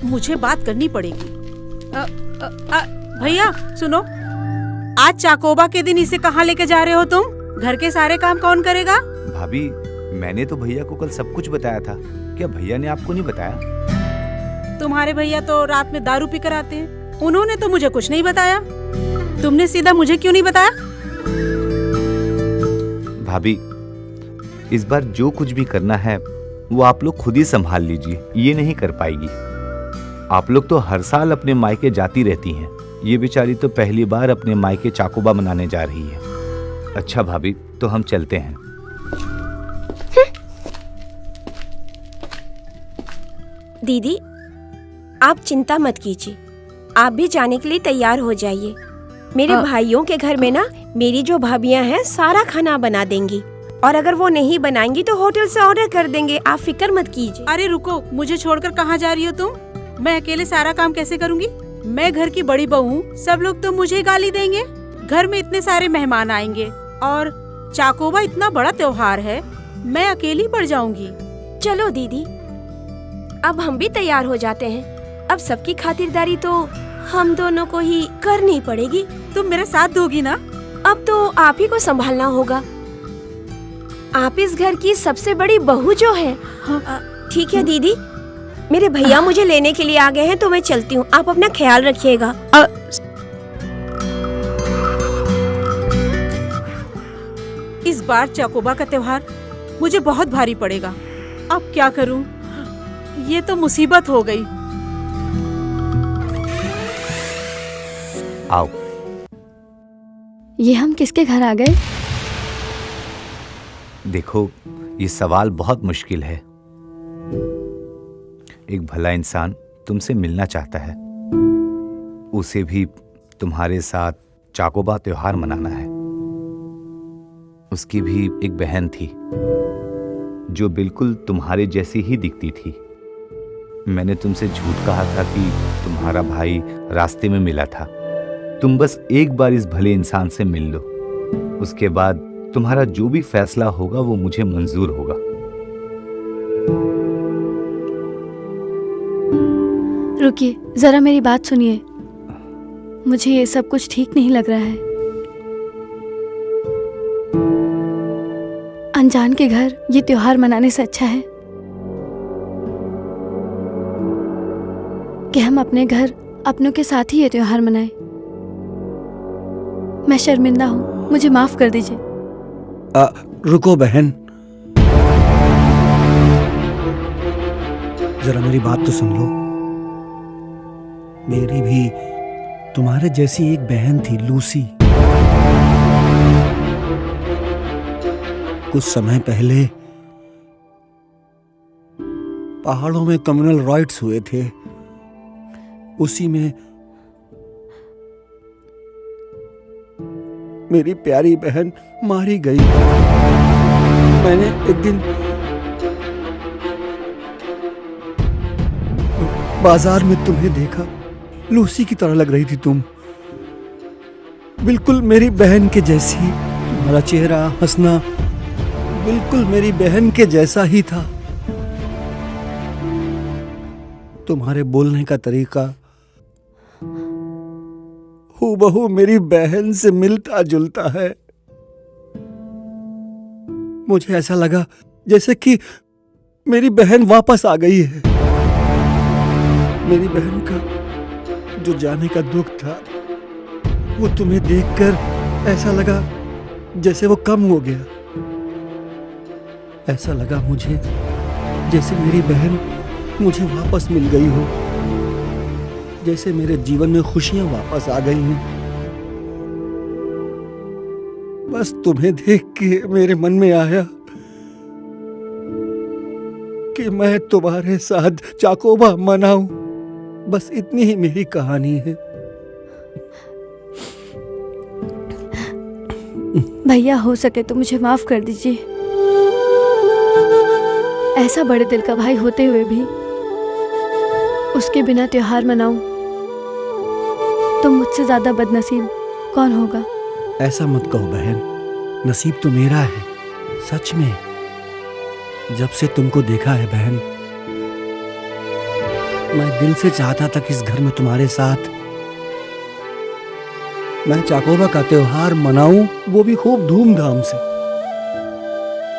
मुझे बात करनी पड़ेगी। अ, अ, अ, भैया सुनो, आज चाकोबा के दिन इसे कहाँ लेके जा रहे हो तुम? घर के सारे काम कौन करेगा? भाभी, मैंने तो भैया को कल सब कुछ बताया था। क्या भैया ने आपको नहीं बताया? तुम्हारे भैया तो रात में दारू पीकर आते हैं, उन्होंने तो मुझे कुछ नहीं बताया। तुमने सीधा मुझे क्यों नहीं बताया? भाभी, इस बार जो कुछ भी करना है वो आप लोग खुद ही संभाल लीजिए, ये नहीं कर पाएगी। आप लोग तो हर साल अपने मायके जाती रहती हैं, ये बेचारी तो पहली बार अपने मायके चाकोबा मनाने जा रही है। अच्छा भाभी, तो हम चलते हैं। दीदी, आप चिंता मत कीजिए, आप भी जाने के लिए तैयार हो जाइए। मेरे हाँ। भाइयों के घर में ना मेरी जो भाभियां हैं सारा खाना बना देंगी, और अगर वो नहीं बनाएंगी तो होटल से ऑर्डर कर देंगे, आप फिक्र मत कीजिए। अरे रुको, मुझे छोड़कर कहाँ जा रही हो तुम? मैं अकेले सारा काम कैसे करूंगी? मैं घर की बड़ी बहू हूँ, सब लोग तो मुझे गाली देंगे। घर में इतने सारे मेहमान आएंगे और चाकोबा इतना बड़ा त्योहार है, मैं अकेली पड़ जाऊंगी। चलो दीदी, अब हम भी तैयार हो जाते हैं। अब सबकी खातिरदारी तो हम दोनों को ही करनी पड़ेगी। तुम मेरा साथ दोगी ना? अब तो आप ही को संभालना होगा। आप इस घर की सबसे बड़ी बहू जो है। हाँ। अ, ठीक है दीदी, मेरे भैया मुझे लेने के लिए आ गए हैं, तो मैं चलती हूँ। आप अपना ख्याल रखिएगा। इस बार चाकोबा का त्योहार मुझे बहुत भारी पड़ेगा। अब क्या करूं? ये तो मुसीबत हो गई। आओ। ये हम किसके घर आ गए? देखो, ये सवाल बहुत मुश्किल है। एक भला इंसान तुमसे मिलना चाहता है। उसे भी तुम्हारे साथ चाकोबा त्योहार मनाना है। उसकी भी एक बहन थी जो बिल्कुल तुम्हारे जैसी ही दिखती थी। मैंने तुमसे झूठ कहा था कि तुम्हारा भाई रास्ते में मिला था। तुम बस एक बार इस भले इंसान से मिल लो, उसके बाद तुम्हारा जो भी फैसला होगा वो मुझे मंजूर होगा। रुकिए, जरा मेरी बात सुनिए। मुझे ये सब कुछ ठीक नहीं लग रहा है। अनजान के घर ये त्योहार मनाने से अच्छा है कि हम अपने घर अपनों के साथ ही ये त्योहार मनाएं। मैं शर्मिंदा हूँ, मुझे माफ कर दीजिए। आ, रुको बहन, जरा मेरी बात तो सुन लो। मेरी भी तुम्हारे जैसी एक बहन थी, लूसी। कुछ समय पहले पहाड़ों में कम्युनल राइट्स हुए थे, उसी में मेरी प्यारी बहन मारी गई। मैंने एक दिन बाजार में तुम्हें देखा, लूसी की तरह लग रही थी तुम। बिल्कुल मेरी बहन के जैसी। तुम्हारा चेहरा, हंसना बिल्कुल मेरी बहन के जैसा ही था। तुम्हारे बोलने का तरीका हूबहू मेरी बहन से मिलता जुलता है। मुझे ऐसा लगा जैसे कि मेरी बहन वापस आ गई है। मेरी बहन का जो जाने का दुख था, वो तुम्हें देखकर ऐसा लगा जैसे वो कम हो गया। ऐसा लगा मुझे जैसे मेरी बहन मुझे वापस मिल गई हो, जैसे मेरे जीवन में खुशियां वापस आ गई हैं। बस तुम्हें देख के मेरे मन में आया कि मैं तुम्हारे साथ चाकोबा मनाऊं। बस इतनी ही मेरी कहानी है। भैया, हो सके तो मुझे माफ कर दीजिए। ऐसा बड़े दिल का भाई होते हुए भी उसके बिना त्योहार मनाऊं, तो मुझसे ज्यादा बदनसीब कौन होगा? ऐसा मत कहो बहन, नसीब तो मेरा है। सच में, जब से तुमको देखा है बहन, मैं दिल से चाहता था कि इस घर में तुम्हारे साथ मैं चाकोबा का त्योहार मनाऊं, वो भी खूब धूमधाम से।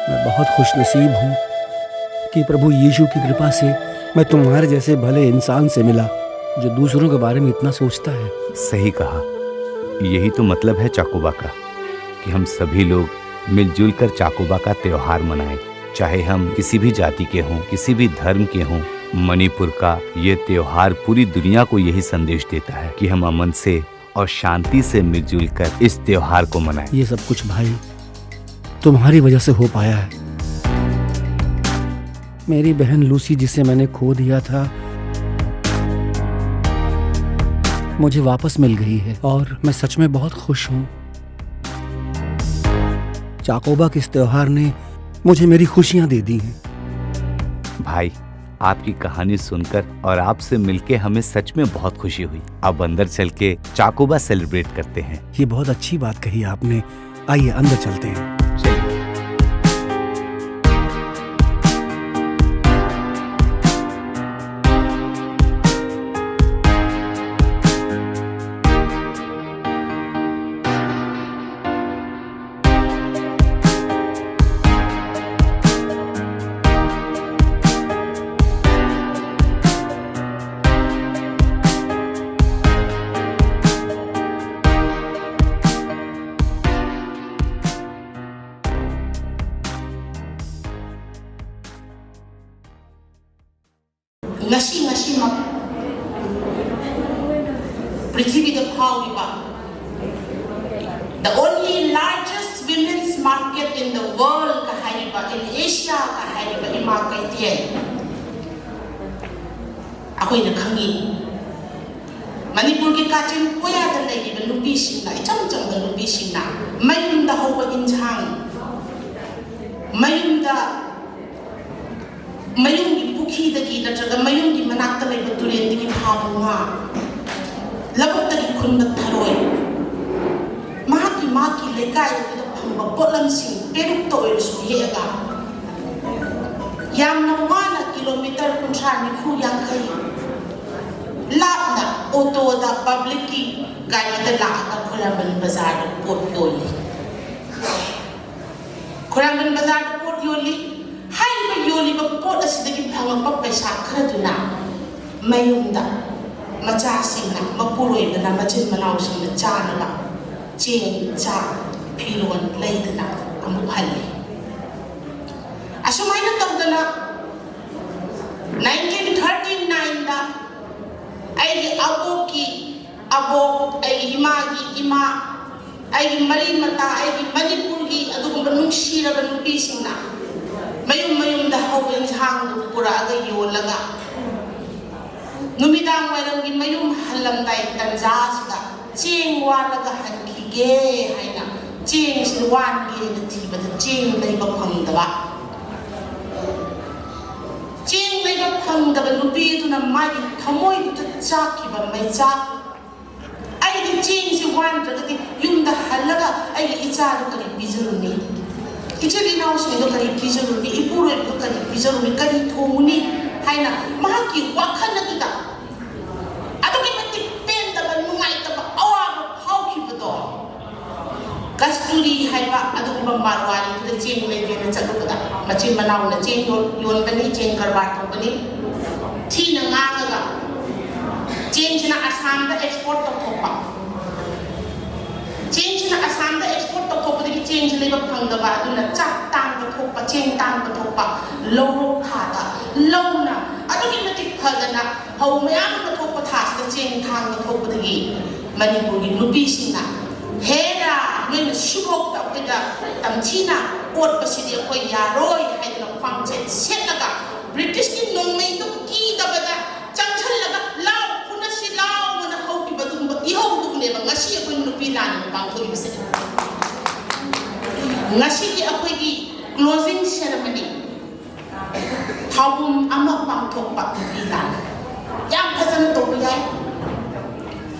मैं बहुत खुशनसीब हूं कि प्रभु यीशु की कृपा से मैं तुम्हारे जैसे भले इंसान से मिला, जो दूसरों के बारे में इतना सोचता है। सही कहा। यही तो मतलब है चाकोबा का, कि हम सभी लोग मिलजुल कर चाकोबा का त्योहार मनाएं। चाहे हम किसी भी जाति के हों, किसी भी धर्म के हों, मणिपुर का ये त्योहार पूरी दुनिया को यही संदेश देता है कि हम अमन से और शांति से मिलजुल कर इस त्योहार को मनाएं। ये सब कुछ भाई तुम्हारी वजह से हो पाया है। मेरी बहन लूसी, जिसे मैंने खो दिया था, मुझे वापस मिल गई है और मैं सच में बहुत खुश हूँ। चाकोबा के इस त्योहार ने मुझे मेरी खुशियां दे दी हैं। भाई, आपकी कहानी सुनकर और आपसे मिलके हमें सच में बहुत खुशी हुई। अब अंदर चल के चाकोबा सेलिब्रेट करते हैं। ये बहुत अच्छी बात कही आपने। आइए, अंदर चलते हैं। चलिए। ꯉꯁꯤ ꯉꯁꯤꯃꯛ ꯄ꯭ꯔꯤꯊꯤꯕꯤꯗ ꯐꯥꯎꯔꯤꯕ the only largest women's market in the world ꯀ ꯍꯥꯏꯔꯤꯕ, in Asia ꯀ ꯍꯥꯏꯔꯤꯕ ꯏꯃꯥ ꯀꯩꯊꯦꯜ ꯑꯩꯈꯣꯏꯅ ꯈꯪꯉꯤ꯫ ꯃꯅꯤꯄꯨꯔꯒꯤ ꯀꯥꯆꯤꯟ ꯀꯣꯌꯥꯗ ꯂꯩꯔꯤꯕ ꯅꯨꯄꯤꯁꯤꯡꯅ, ꯏꯆꯝ ꯆꯝꯕ ꯅꯨꯄꯤꯁꯤꯡꯅ ꯃꯌꯨꯝꯗ ꯍꯧꯕ ꯏꯟꯁꯥꯡ, ꯃꯌꯨꯝꯗ, ꯃꯌꯨꯝꯒꯤ ꯄꯨꯈ꯭ꯔꯤꯗꯒꯤ ꯅꯠꯇ꯭ꯔꯒ ꯃꯌꯨꯝꯒꯤ ꯃꯅꯥꯛꯇ ꯂꯩꯕ ꯇꯨꯔꯦꯜꯗꯒꯤ ꯐꯥꯕ ꯉꯥ, ꯂꯧꯕꯨꯛꯇꯒꯤ ꯈꯨꯟꯕ ꯊꯔꯣꯏ, ꯃꯍꯥꯛꯀꯤ, ꯃꯍꯥꯛꯀꯤ ꯂꯩꯀꯥꯏ ꯑꯗꯨꯗ ꯐꯪꯕ ꯄꯣꯠꯂꯝꯁꯤꯡ, ꯄꯦꯔꯨꯛꯇ ꯑꯣꯏꯔꯁꯨ ꯍꯦꯛꯑꯒ, ꯌꯥꯝꯅ ꯋꯥꯅ ꯀꯤꯂꯣꯃꯤꯇꯔ ꯀꯨꯟꯊ꯭ꯔꯥ, ꯅꯤꯐꯨ, ꯌꯥꯡꯈꯩ ꯂꯥꯞꯅ ꯑꯣꯇꯣꯗ, ꯄꯕ꯭ꯂꯤꯛꯀꯤ ꯒꯥꯔꯤꯗ ꯂꯥꯛꯑꯒ ꯈꯨꯔꯥꯝꯕꯟ ꯕꯖꯥꯔꯗ ꯄꯣꯠ ꯌꯣꯜꯂꯤ꯫ ꯈꯨꯔꯥꯝꯕꯟ ꯕꯖꯥꯔꯗ ꯄꯣꯠ ꯌꯣꯜꯂꯤ꯫ ꯍꯥꯏꯔꯤꯕ ꯌꯣꯜꯂꯤꯕ ꯄꯣꯠ ꯑꯁꯤꯗꯒꯤ ꯐꯪꯉꯛꯄ ꯄꯩꯁꯥ ꯈꯔꯗꯨꯅ ꯃꯌꯨꯝꯗ ꯃꯆꯥꯁꯤꯡꯅ, ꯃꯄꯨꯔꯣꯏꯕꯅ, ꯃꯆꯤꯟ ꯃꯅꯥꯎꯁꯤꯡꯅ ꯆꯥꯅꯕ ꯆꯦꯡ, ꯆꯥꯛ, ꯐꯤꯔꯣꯜ ꯂꯩꯗꯅ ꯑꯃꯨꯛ ꯍꯜꯂꯤ꯫ ꯑꯁꯨꯃꯥꯏꯅ ꯇꯧꯗꯅ nineteen thirty nineꯗ ꯑꯩꯒꯤ ꯑꯕꯣꯛꯀꯤ ꯑꯕꯣꯛ, ꯑꯩꯒꯤ ꯏꯃꯥꯒꯤ ꯏꯃꯥ, ꯑꯩꯒꯤ ꯃꯔꯤ ꯃꯇꯥ, ꯑꯩꯒꯤ ꯃꯅꯤꯄꯨꯔꯒꯤ ꯑꯗꯨꯒꯨꯝꯕ ꯅꯨꯡꯁꯤꯔꯕ ꯅꯨꯄꯤꯁꯤꯡꯅ ꯃꯌꯨꯝ ꯃꯌꯨꯝꯗ ꯍꯧꯕ ꯏꯟꯁꯥꯡꯗꯨ ꯄꯨꯔꯛꯑꯒ ꯌꯣꯜꯂꯒ, ꯅꯨꯃꯤꯗꯥꯡ ꯋꯥꯏꯔꯝꯒꯤ ꯃꯌꯨꯝ ꯍꯜꯂꯝꯗꯥꯏ ꯇꯟꯖꯥꯁꯤꯗ ꯆꯦꯡ ꯋꯥꯜꯂꯒ ꯍꯟꯈꯤꯒꯦ ꯍꯥꯏꯅ ꯆꯦꯡꯁꯤ ꯋꯥꯟꯒꯦꯅ ꯊꯤꯕꯗ ꯆꯦꯡ ꯂꯩꯕ ꯐꯪꯗꯕ꯫ ꯆꯦꯡ ꯂꯩꯕ ꯐꯪꯗꯕ ꯅꯨꯄꯤ ꯑꯗꯨꯅ ꯃꯥꯒꯤ ꯊꯃꯣꯏꯗꯨꯗ ꯆꯥꯛꯈꯤꯕ ꯃꯩꯆꯥꯛ, "ꯑꯩꯗꯤ ꯆꯦꯡꯁꯤ ꯋꯥꯟꯗ꯭ꯔꯒꯗꯤ ꯌꯨꯝꯗ ꯍꯜꯂꯒ ꯑꯩꯒꯤ ꯏꯆꯥꯗꯨ ꯀꯔꯤ ꯄꯤꯖꯔꯨꯅꯤ? ꯏꯆꯤꯜ ꯏꯅꯥꯎꯁꯤꯡꯗꯣ ꯀꯔꯤ ꯄꯤꯖꯔꯨꯅꯤ? ꯏꯄꯨꯔꯣꯏꯕꯗꯣ ꯀꯔꯤ ꯄꯤꯖꯔꯨꯅꯤ? ꯀꯔꯤ ꯊꯣꯡꯉꯨꯅꯤ?" ꯍꯥꯏꯅ ꯃꯍꯥꯛꯀꯤ ꯋꯥꯈꯜ ꯑꯗꯨꯗ ꯑꯗꯨꯛꯀꯤ ꯃꯇꯤꯛ ꯄꯦꯟꯗꯕ, ꯅꯨꯡꯉꯥꯏꯇꯕ, ꯑꯋꯥꯕ ꯐꯥꯎꯈꯤꯕꯗꯣ꯫ ꯀꯁꯇꯨꯔꯤ ꯍꯥꯏꯕ ꯑꯗꯨꯒꯨꯝꯕ ꯃꯥꯔꯋꯥꯔꯤꯗꯨꯗ ꯆꯦꯡ ꯂꯩꯒꯦꯅ ꯆꯠꯂꯨꯕꯗ, ꯃꯆꯤꯟ ꯃꯅꯥꯎꯅ ꯆꯦꯡ ꯌꯣꯟ-, ꯌꯣꯟꯕꯅꯤ, ꯆꯦꯡ ꯀꯔꯕꯥꯔ ꯇꯧꯕꯅꯤ, ꯊꯤꯅ ꯉꯥꯡꯉꯒ ꯆꯦꯡꯁꯤꯅ ꯑꯁꯥꯝꯗ ꯑꯦꯛꯁꯄꯣꯔꯠ ꯇꯧꯊꯣꯛꯄ, ꯆꯦꯡꯁꯤꯅ ꯑꯁꯥꯝꯗ ꯑꯦꯛꯁꯄꯣꯔꯠ ꯇꯧꯊꯣꯛꯄꯗꯒꯤ ꯆꯦꯡꯁꯤ ꯂꯩꯕ ꯐꯪꯗꯕ, ꯑꯗꯨꯅ ꯆꯥꯛ ꯇꯥꯡꯕ ꯊꯣꯛꯄ, ꯆꯦꯡ ꯇꯥꯡꯕ ꯊꯣꯛꯄ, ꯂꯧꯔꯣꯛ ꯊꯥꯗ ꯂꯧꯅ ꯑꯗꯨꯛꯀꯤ ꯃꯇꯤꯛ ꯐꯗꯅ ꯐꯧ ꯃꯌꯥꯝ ꯑꯃ ꯊꯣꯛꯄ ꯊꯥꯁꯤꯗ ꯆꯦꯡ ꯊꯥꯡꯅ ꯊꯣꯛꯄꯗꯒꯤ ꯃꯅꯤꯄꯨꯔꯒꯤ ꯅꯨꯄꯤꯁꯤꯡꯅ ꯍꯦꯔꯥ ꯅꯣꯏꯅ ꯁꯤꯐꯥꯎꯗ ꯑꯩꯈꯣꯏꯗ ꯇꯝꯊꯤꯅ ꯑꯣꯠꯄꯁꯤꯗꯤ ꯑꯩꯈꯣꯏ ꯌꯥꯔꯣꯏ ꯍꯥꯏꯗꯅ ꯈ꯭ꯋꯥꯡꯆꯦꯠ ꯁꯦꯠꯂꯒ ꯕ꯭ꯔꯤꯇꯤꯁꯀꯤ ꯅꯣꯡꯃꯩꯗꯨ ꯀꯤꯗꯕꯗ ꯆꯪꯁꯤꯜꯂꯒ ꯂꯥꯎ ꯐꯨꯅꯁꯤ ꯂꯥꯎꯅ ꯍꯧꯈꯤꯕ ꯑꯗꯨꯒꯨꯝꯕ ꯏꯍꯧꯗꯨꯅꯦꯕ ꯉꯁꯤ ꯑꯩꯈꯣꯏ ꯅꯨꯄꯤ ꯂꯥꯟ ꯄꯥꯡꯊꯣꯛꯏꯕꯁꯦ꯫ ꯉꯁꯤꯒꯤ ꯑꯩꯈꯣꯏꯒꯤ closing ceremony ꯊꯧꯕꯨꯝ ꯑꯃ ꯄꯥꯡꯊꯣꯛꯄ ꯅꯨꯄꯤ ꯂꯥꯟ ꯌꯥꯝ ꯐꯖꯅ ꯇꯧꯕ ꯌꯥꯏ꯫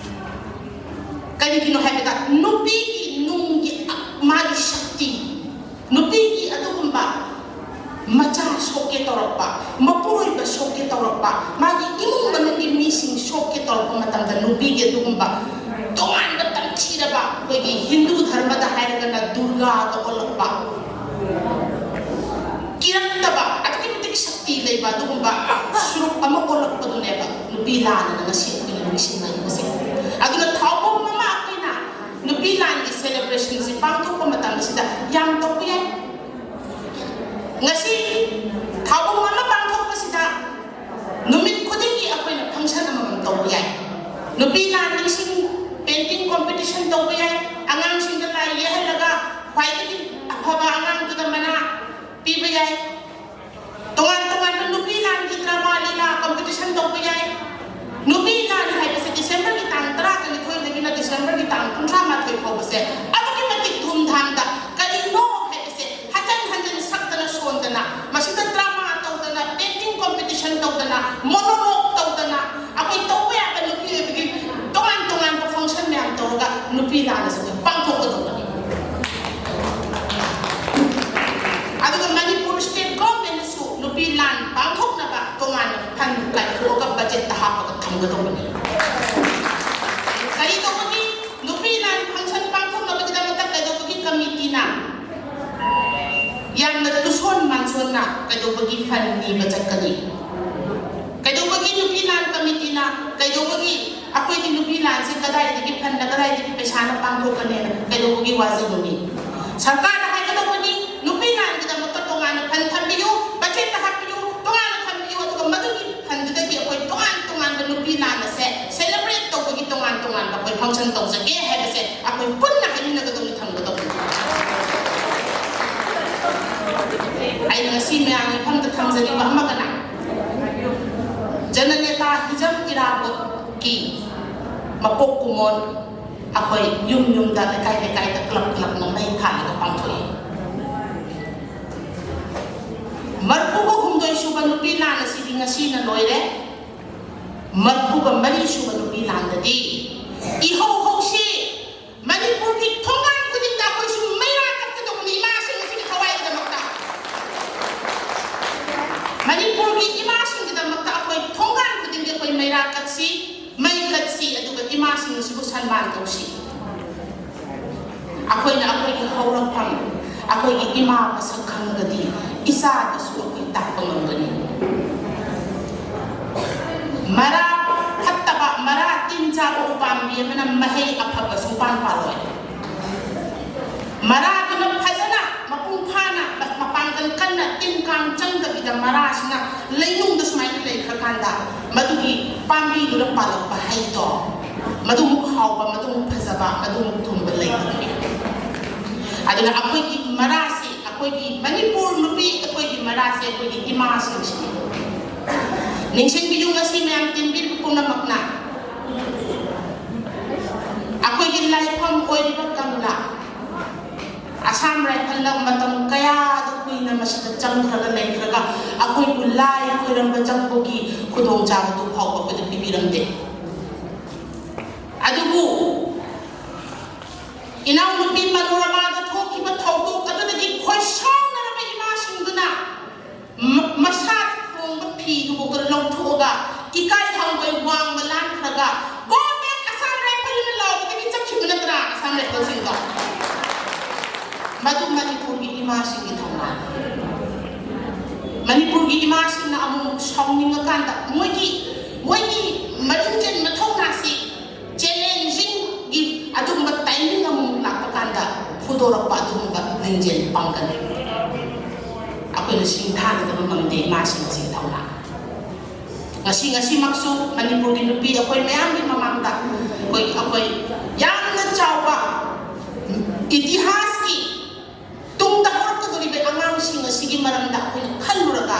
ꯀꯔꯤꯒꯤꯅꯣ ꯍꯥꯏꯕꯗ ꯅꯨꯄꯤꯒꯤ ꯅꯨꯡꯒꯤ ꯃꯥꯒꯤ ꯁꯛꯇꯤ, ꯅꯨꯄꯤꯒꯤ ꯑꯗꯨꯒꯨꯝꯕ ꯃꯆꯥ ꯁꯣꯛꯀꯦ ꯇꯧꯔꯛꯄ, ꯃꯄꯨꯔꯣꯏꯕ ꯁꯣꯛꯀꯦ ꯇꯧꯔꯛꯄ, ꯃꯥꯒꯤ ꯏꯃꯨꯡ ꯃꯅꯨꯡꯒꯤ ꯃꯤꯁꯤꯡ ꯁꯣꯛꯀꯦ ꯇꯧꯔꯛꯄ ꯃꯇꯝꯗ ꯅꯨꯄꯤꯒꯤ ꯑꯗꯨꯒꯨꯝꯕ ꯇꯣꯉꯥꯟꯕ ꯇꯝꯊꯤꯔꯕ ꯑꯩꯈꯣꯏꯒꯤ ꯍꯤꯟꯗꯨ ꯙꯔꯃꯗ ꯍꯥꯏꯔꯒꯅ ꯗꯨꯔꯒꯥꯒ ꯑꯣꯜꯂꯛꯄ, ꯀꯤꯔꯛꯇꯕ ꯑꯗꯨꯛꯀꯤ ꯃꯇꯤꯛ ꯁꯛꯇꯤ ꯂꯩꯕ ꯑꯗꯨꯒꯨꯝꯕ ꯁꯨꯔꯨꯞ ꯑꯃ ꯑꯣꯜꯂꯛꯄꯗꯨꯅꯦꯕ ꯅꯨꯄꯤ ꯂꯥꯟꯅ ꯉꯁꯤ ꯑꯩꯈꯣꯏꯅ ꯅꯤꯡꯁꯤꯡꯅꯔꯤꯕꯁꯦ꯫ ꯑꯗꯨꯅ ꯊꯧꯕꯨꯝ ꯑꯃ ꯑꯩꯈꯣꯏꯅ ꯅꯨꯄꯤ ꯂꯥꯟꯒꯤ celebrationꯁꯤ ꯄꯥꯡꯊꯣꯛꯄ ꯃꯇꯝꯁꯤꯗ ꯌꯥꯝ ꯇꯧꯕ ꯌꯥꯏ꯫ ꯉꯁꯤ ꯊꯧꯕꯨꯝ ꯑꯃ ꯄꯥꯡꯊꯣꯛꯄꯁꯤꯗ ꯅꯨꯃꯤꯠ ꯈꯨꯗꯤꯡꯒꯤ ꯑꯩꯈꯣꯏꯅ function ꯑꯃꯃꯝ ꯇꯧꯕ ꯌꯥꯏ꯫ ꯅꯨꯄꯤ ꯂꯥꯟ ꯅꯤꯡꯁꯤꯡ painting competition ꯇꯧꯕ ꯌꯥꯏ꯫ ꯑꯉꯥꯡꯁꯤꯡꯗ ꯂꯥꯏ ꯌꯦꯛꯍꯜꯂꯒ ꯈ꯭ꯋꯥꯏꯗꯒꯤ ꯑꯐꯕ ꯑꯉꯥꯡꯗꯨꯗ ꯃꯅꯥ ꯄꯤꯕ ꯌꯥꯏ꯫ ꯇꯣꯉꯥꯟ ꯇꯣꯉꯥꯟꯕ ꯅꯨꯄꯤ ꯂꯥꯟꯒꯤ drama ꯂꯤꯂꯥ competition ꯇꯧꯕ ꯌꯥꯏ꯫ ꯅꯨꯄꯤ ꯂꯥꯟ ꯍꯥꯏꯕꯁꯦ Decemberꯒꯤ ꯇꯥꯡ ꯇꯔꯥꯒ ꯅꯤꯊꯣꯏꯗꯒꯤꯅ Decemberꯒꯤ ꯇꯥꯡ ꯀꯨꯟꯊ꯭ꯔꯥ ꯃꯥꯊꯣꯏ ꯐꯥꯎꯕꯁꯦ ꯑꯗꯨꯛꯀꯤ ꯃꯇꯤꯛ ꯊꯨꯝ ꯊꯥꯡꯗ ꯀꯔꯤꯅꯣ ꯍꯥꯏꯕꯁꯦ ꯍꯟꯖꯟ ꯍꯟꯖꯟ ꯁꯛꯇꯅ ꯁꯣꯟꯗꯅ ꯃꯁꯤꯗ drama ꯇꯧꯗꯅ painting competition ꯇꯧꯗꯅ monologue ꯇꯧꯗꯅ ꯑꯩꯈꯣꯏ ꯇꯧꯕ ꯌꯥꯕ ꯅꯨꯄꯤ ꯑꯣꯏꯕꯒꯤ ꯇꯣꯉꯥꯟ ꯇꯣꯉꯥꯟꯕ function ꯃꯌꯥꯝ ꯇꯧꯔꯒ ꯅꯨꯄꯤ ꯂꯥꯟ ꯑꯁꯤ ꯑꯩꯈꯣꯏ ꯄꯥꯡꯊꯣꯛꯀꯗꯧꯕꯅꯤ꯫ ꯑꯗꯨꯒ ꯃꯅꯤꯄꯨꯔ state governmentꯅꯁꯨ ꯅꯨꯄꯤ ꯂꯥꯟ ꯄꯥꯡꯊꯣꯛꯅꯕ ꯇꯣꯉꯥꯟꯅ fund ꯀꯥꯏꯊꯣꯛꯑꯒ budgetꯇ ꯍꯥꯞꯄꯒ ꯊꯝꯒꯗꯧꯕꯅꯤ꯫ ꯀꯔꯤ ꯇꯧꯕꯒꯤ ꯅꯨꯄꯤ ꯂꯥꯟ function ꯄꯥꯡꯊꯣꯛꯅꯕꯒꯤꯗꯃꯛꯇ ꯀꯩꯗꯧꯕꯒꯤ committeeꯅ ꯌꯥꯝꯅ ꯇꯨꯁꯣꯟ ꯃꯥꯟꯁꯣꯟꯅ ꯀꯩꯗꯧꯕꯒꯤ fund ꯅꯤꯕ ꯆꯠꯀꯅꯤ? ꯀꯩꯗꯧꯕꯒꯤ ꯅꯨꯄꯤ ꯂꯥꯟ committeeꯅ ꯀꯩꯗꯧꯕꯒꯤ ꯑꯩꯈꯣꯏꯒꯤ ꯅꯨꯄꯤ ꯂꯥꯟꯁꯤ ꯀꯗꯥꯏꯗꯒꯤ fundꯅ ꯀꯗꯥꯏꯗꯒꯤ ꯄꯩꯁꯥꯅ ꯄꯥꯡꯊꯣꯛꯀꯅꯦꯅ ꯀꯩꯗꯧꯕꯒꯤ ꯋꯥꯖꯕꯅꯤ? ꯁꯔꯀꯥꯔꯅ ꯍꯥꯏꯒꯗꯧꯕꯅꯤ ꯅꯨꯄꯤ ꯂꯥꯟꯒꯤꯗꯃꯛꯇ ꯇꯣꯉꯥꯟꯅ fund ꯊꯝꯕꯤꯌꯨ, budgetꯇ ꯍꯥꯞꯄꯤꯌꯨ, ꯇꯣꯉꯥꯟꯅ ꯊꯝꯕꯤꯌꯨ, ꯑꯗꯨꯒ ꯃꯗꯨꯒꯤ fundꯗꯨꯗꯒꯤ ꯐꯖꯔꯤꯕ ꯑꯃꯒꯅ ꯖꯅꯅꯦꯇꯥ ꯍꯤꯖꯝ ꯏꯔꯥꯕꯣꯠꯀꯤ ꯃꯄꯣꯛ ꯀꯨꯝꯑꯣꯟ ꯑꯩꯈꯣꯏ ꯌꯨꯝ ꯌꯨꯝꯗ, ꯂꯩꯀꯥꯏ ꯂꯩꯀꯥꯏꯗ, ꯀ꯭ꯂꯕ ꯀ꯭ꯂꯕꯅ ꯃꯩ ꯊꯥꯜꯂꯒ ꯄꯥꯡꯊꯣꯛꯏ꯫ ꯃꯔꯐꯨꯒ ꯍꯨꯝꯗꯣꯏ ꯁꯨꯕ ꯅꯨꯄꯤ ꯂꯥꯟ ꯑꯁꯤꯗꯤ ꯉꯁꯤꯅ ꯂꯣꯏꯔꯦ꯫ ꯃꯔꯐꯨꯒ ꯃꯔꯤ ꯁꯨꯕ ꯅꯨꯄꯤ ꯂꯥꯟꯗꯗꯤ ꯏꯍꯧ ꯍꯧꯁꯤ꯫ ꯃꯅꯤꯄꯨꯔꯒꯤ ꯊꯣꯡꯒꯥꯟ ꯈꯨꯗꯤꯡꯗ ꯑꯩꯈꯣꯏꯁꯨ ꯃꯩꯔꯥ ꯀꯠꯀꯗꯧꯕꯅꯤ ꯏꯃꯥꯁꯤꯡ ꯑꯁꯤꯒꯤ ꯊꯋꯥꯏꯒꯤꯗꯃꯛꯇ꯫ ꯃꯅꯤꯄꯨꯔꯒꯤ ꯏꯃꯥꯁꯤꯡꯒꯤꯗꯃꯛꯇ ꯑꯩꯈꯣꯏ ꯊꯣꯡꯒꯥꯟ ꯈꯨꯗꯤꯡꯒꯤ ꯑꯩꯈꯣꯏ ꯃꯩꯔꯥ ꯀꯠꯁꯤ, ꯃꯩ ꯀꯠꯁꯤ, ꯑꯗꯨꯒ ꯏꯃꯥꯁꯤꯡ ꯑꯁꯤꯕꯨ ꯁꯟꯃꯥꯟ ꯇꯧꯁꯤ꯫ ꯑꯩꯈꯣꯏꯅ ꯑꯩꯈꯣꯏꯒꯤ ꯍꯧꯔꯛꯐꯝ, ꯑꯩꯈꯣꯏꯒꯤ ꯏꯃꯥ ꯃꯁꯛ ꯈꯪꯉꯒꯗꯤ ꯏꯆꯥꯗꯁꯨ ꯑꯩꯈꯣꯏ ꯇꯥꯛꯄ ꯉꯝꯒꯅꯤ꯫ ꯃꯔꯥ ꯐꯠꯇꯕ, ꯃꯔꯥ ꯇꯤꯟ ꯆꯥꯕ ꯎꯄꯥꯝꯕꯤ ꯑꯃꯅ ꯃꯍꯩ ꯑꯐꯕ ꯁꯨꯡꯄꯥꯟ ꯄꯥꯜꯂꯣꯏ꯫ ꯃꯔꯥꯗꯨꯅ ꯐꯖꯅ ꯃꯄꯨꯡ ꯐꯥꯅ ꯃꯄꯥꯡꯒꯜ ꯀꯟꯅ ꯇꯤꯟ ꯀꯥꯡ ꯆꯪꯗꯕꯤꯗ ꯃꯔꯥꯁꯤꯅ ꯂꯩꯅꯨꯡꯗ ꯁꯨꯃꯥꯏꯅ ꯂꯩꯈ꯭ꯔꯀꯥꯟꯗ ꯃꯗꯨꯒꯤ ꯄꯥꯝꯕꯤꯗꯨꯅ ꯄꯥꯜꯂꯛꯄ ꯍꯩꯗꯣ ꯃꯗꯨꯃꯨꯛ ꯍꯥꯎꯕ, ꯃꯗꯨꯃꯨꯛ ꯐꯖꯕ, ꯃꯗꯨꯃꯨꯛ ꯊꯨꯝꯕ ꯂꯩꯇꯕꯅꯤ꯫ ꯑꯗꯨꯅ ꯑꯩꯈꯣꯏꯒꯤ ꯃꯔꯥꯁꯤ, ꯑꯩꯈꯣꯏꯒꯤ ꯃꯅꯤꯄꯨꯔ ꯅꯨꯄꯤ, ꯑꯩꯈꯣꯏꯒꯤ ꯃꯔꯥꯁꯦ ꯑꯩꯈꯣꯏꯒꯤ ꯏꯃꯥꯁꯤꯡꯁꯤꯅꯤ꯫ ꯅꯤꯡꯁꯤꯡꯕꯤꯌꯨ, ꯉꯁꯤ ꯃꯌꯥꯝ ꯇꯤꯟꯕꯤꯔꯤꯕ ꯄꯨꯝꯅꯃꯛꯅ ꯑꯩꯈꯣꯏꯒꯤ ꯂꯥꯏꯐꯝ ꯑꯣꯏꯔꯤꯕ ꯀꯪꯂꯥ, ꯑꯁꯥꯝ ꯔꯥꯏꯐꯜꯅ ꯃꯇꯝ ꯀꯌꯥꯗ ꯀꯨꯏꯅ ꯃꯁꯤꯗ ꯆꯪꯈ꯭ꯔꯒ ꯂꯩꯈ꯭ꯔꯒ ꯑꯩꯈꯣꯏꯕꯨ ꯂꯥꯏ ꯈꯣꯏꯔꯝꯕ ꯆꯪꯕꯒꯤ ꯈꯨꯗꯣꯡꯆꯥꯕꯗꯨ ꯐꯥꯎꯕ ꯑꯩꯈꯣꯏꯗ ꯄꯤꯕꯤꯔꯝꯗꯦ꯫ ꯑꯗꯨꯕꯨ ꯏꯅꯥꯎꯅꯨꯄꯤ ꯃꯅꯣꯔꯃꯥꯗ ꯊꯣꯛꯈꯤꯕ ꯊꯧꯗꯣꯛ ꯑꯗꯨꯗꯒꯤ ꯈꯣꯏꯁꯥꯎꯅꯔꯕ ꯏꯃꯥꯁꯤꯡꯗꯨꯅ ꯃ-, ꯃꯁꯥꯗ ꯊꯣꯡꯕ ꯐꯤꯗꯨꯐꯥꯎꯗ ꯂꯧꯊꯣꯛꯑꯒ ꯏꯀꯥꯏ ꯍꯪꯒꯣꯏ ꯋꯥꯡꯃ ꯂꯥꯟꯈ꯭ꯔꯒ "Go back Assam Rifle" ꯍꯥꯏꯅ ꯂꯥꯎꯕꯗꯒꯤ ꯆꯠꯈꯤꯕ ꯅꯠꯇ꯭ꯔꯥ ꯑꯁꯥꯝ ꯔꯥꯏꯐꯜꯁꯤꯡꯗꯣ? ꯃꯗꯨ ꯃꯅꯤꯄꯨꯔꯒꯤ ꯏꯃꯥꯁꯤꯡꯒꯤ ꯊꯧꯅꯥꯅꯤ꯫ ꯃꯅꯤꯄꯨꯔꯒꯤ ꯏꯃꯥꯁꯤꯡꯅ ꯑꯃꯨꯛ ꯁꯥꯎꯅꯤꯡꯉꯀꯥꯟꯗ ꯃꯣꯏꯒꯤ, ꯃꯣꯏꯒꯤ ꯃꯔꯤꯡꯖꯦꯜ ꯃꯊꯧꯅꯥꯁꯤ ꯆꯦꯂꯦꯟꯖꯤꯡꯒꯤ ꯑꯗꯨꯒꯨꯝꯕ ꯇꯥꯏꯃꯤꯡ ꯑꯃꯃꯨꯛ ꯂꯥꯛꯄ ꯀꯥꯟꯗ ꯐꯨꯗꯣꯔꯛꯄ ꯑꯗꯨꯒꯨꯝꯕ ꯂꯤꯡꯖꯦꯜ ꯄꯥꯡꯒꯜ ꯑꯩꯈꯣꯏꯅ ꯁꯤꯡꯊꯥꯅꯗꯕ ꯉꯝꯗꯦ ꯏꯃꯥꯁꯤꯡ ꯑꯁꯤꯒꯤ ꯊꯧꯅꯥ꯫ ꯉꯁꯤ, ꯉꯁꯤꯃꯛꯁꯨ ꯃꯅꯤꯄꯨꯔꯒꯤ ꯅꯨꯄꯤ ꯑꯩꯈꯣꯏ ꯃꯌꯥꯝꯒꯤ ꯃꯃꯥꯡꯗ ꯑꯩꯈꯣꯏ, ꯑꯩꯈꯣꯏ ꯌꯥꯝꯅ ꯆꯥꯎꯕ ꯏꯇꯤꯍꯥꯁꯀꯤ ꯇꯨꯡꯗ ꯍꯧꯔꯛꯀꯗꯧꯔꯤꯕ ꯑꯉꯥꯡꯁꯤꯡ ꯑꯁꯤꯒꯤ ꯃꯔꯝꯗ ꯑꯩꯈꯣꯏꯅ ꯈꯜꯂꯨꯔꯒ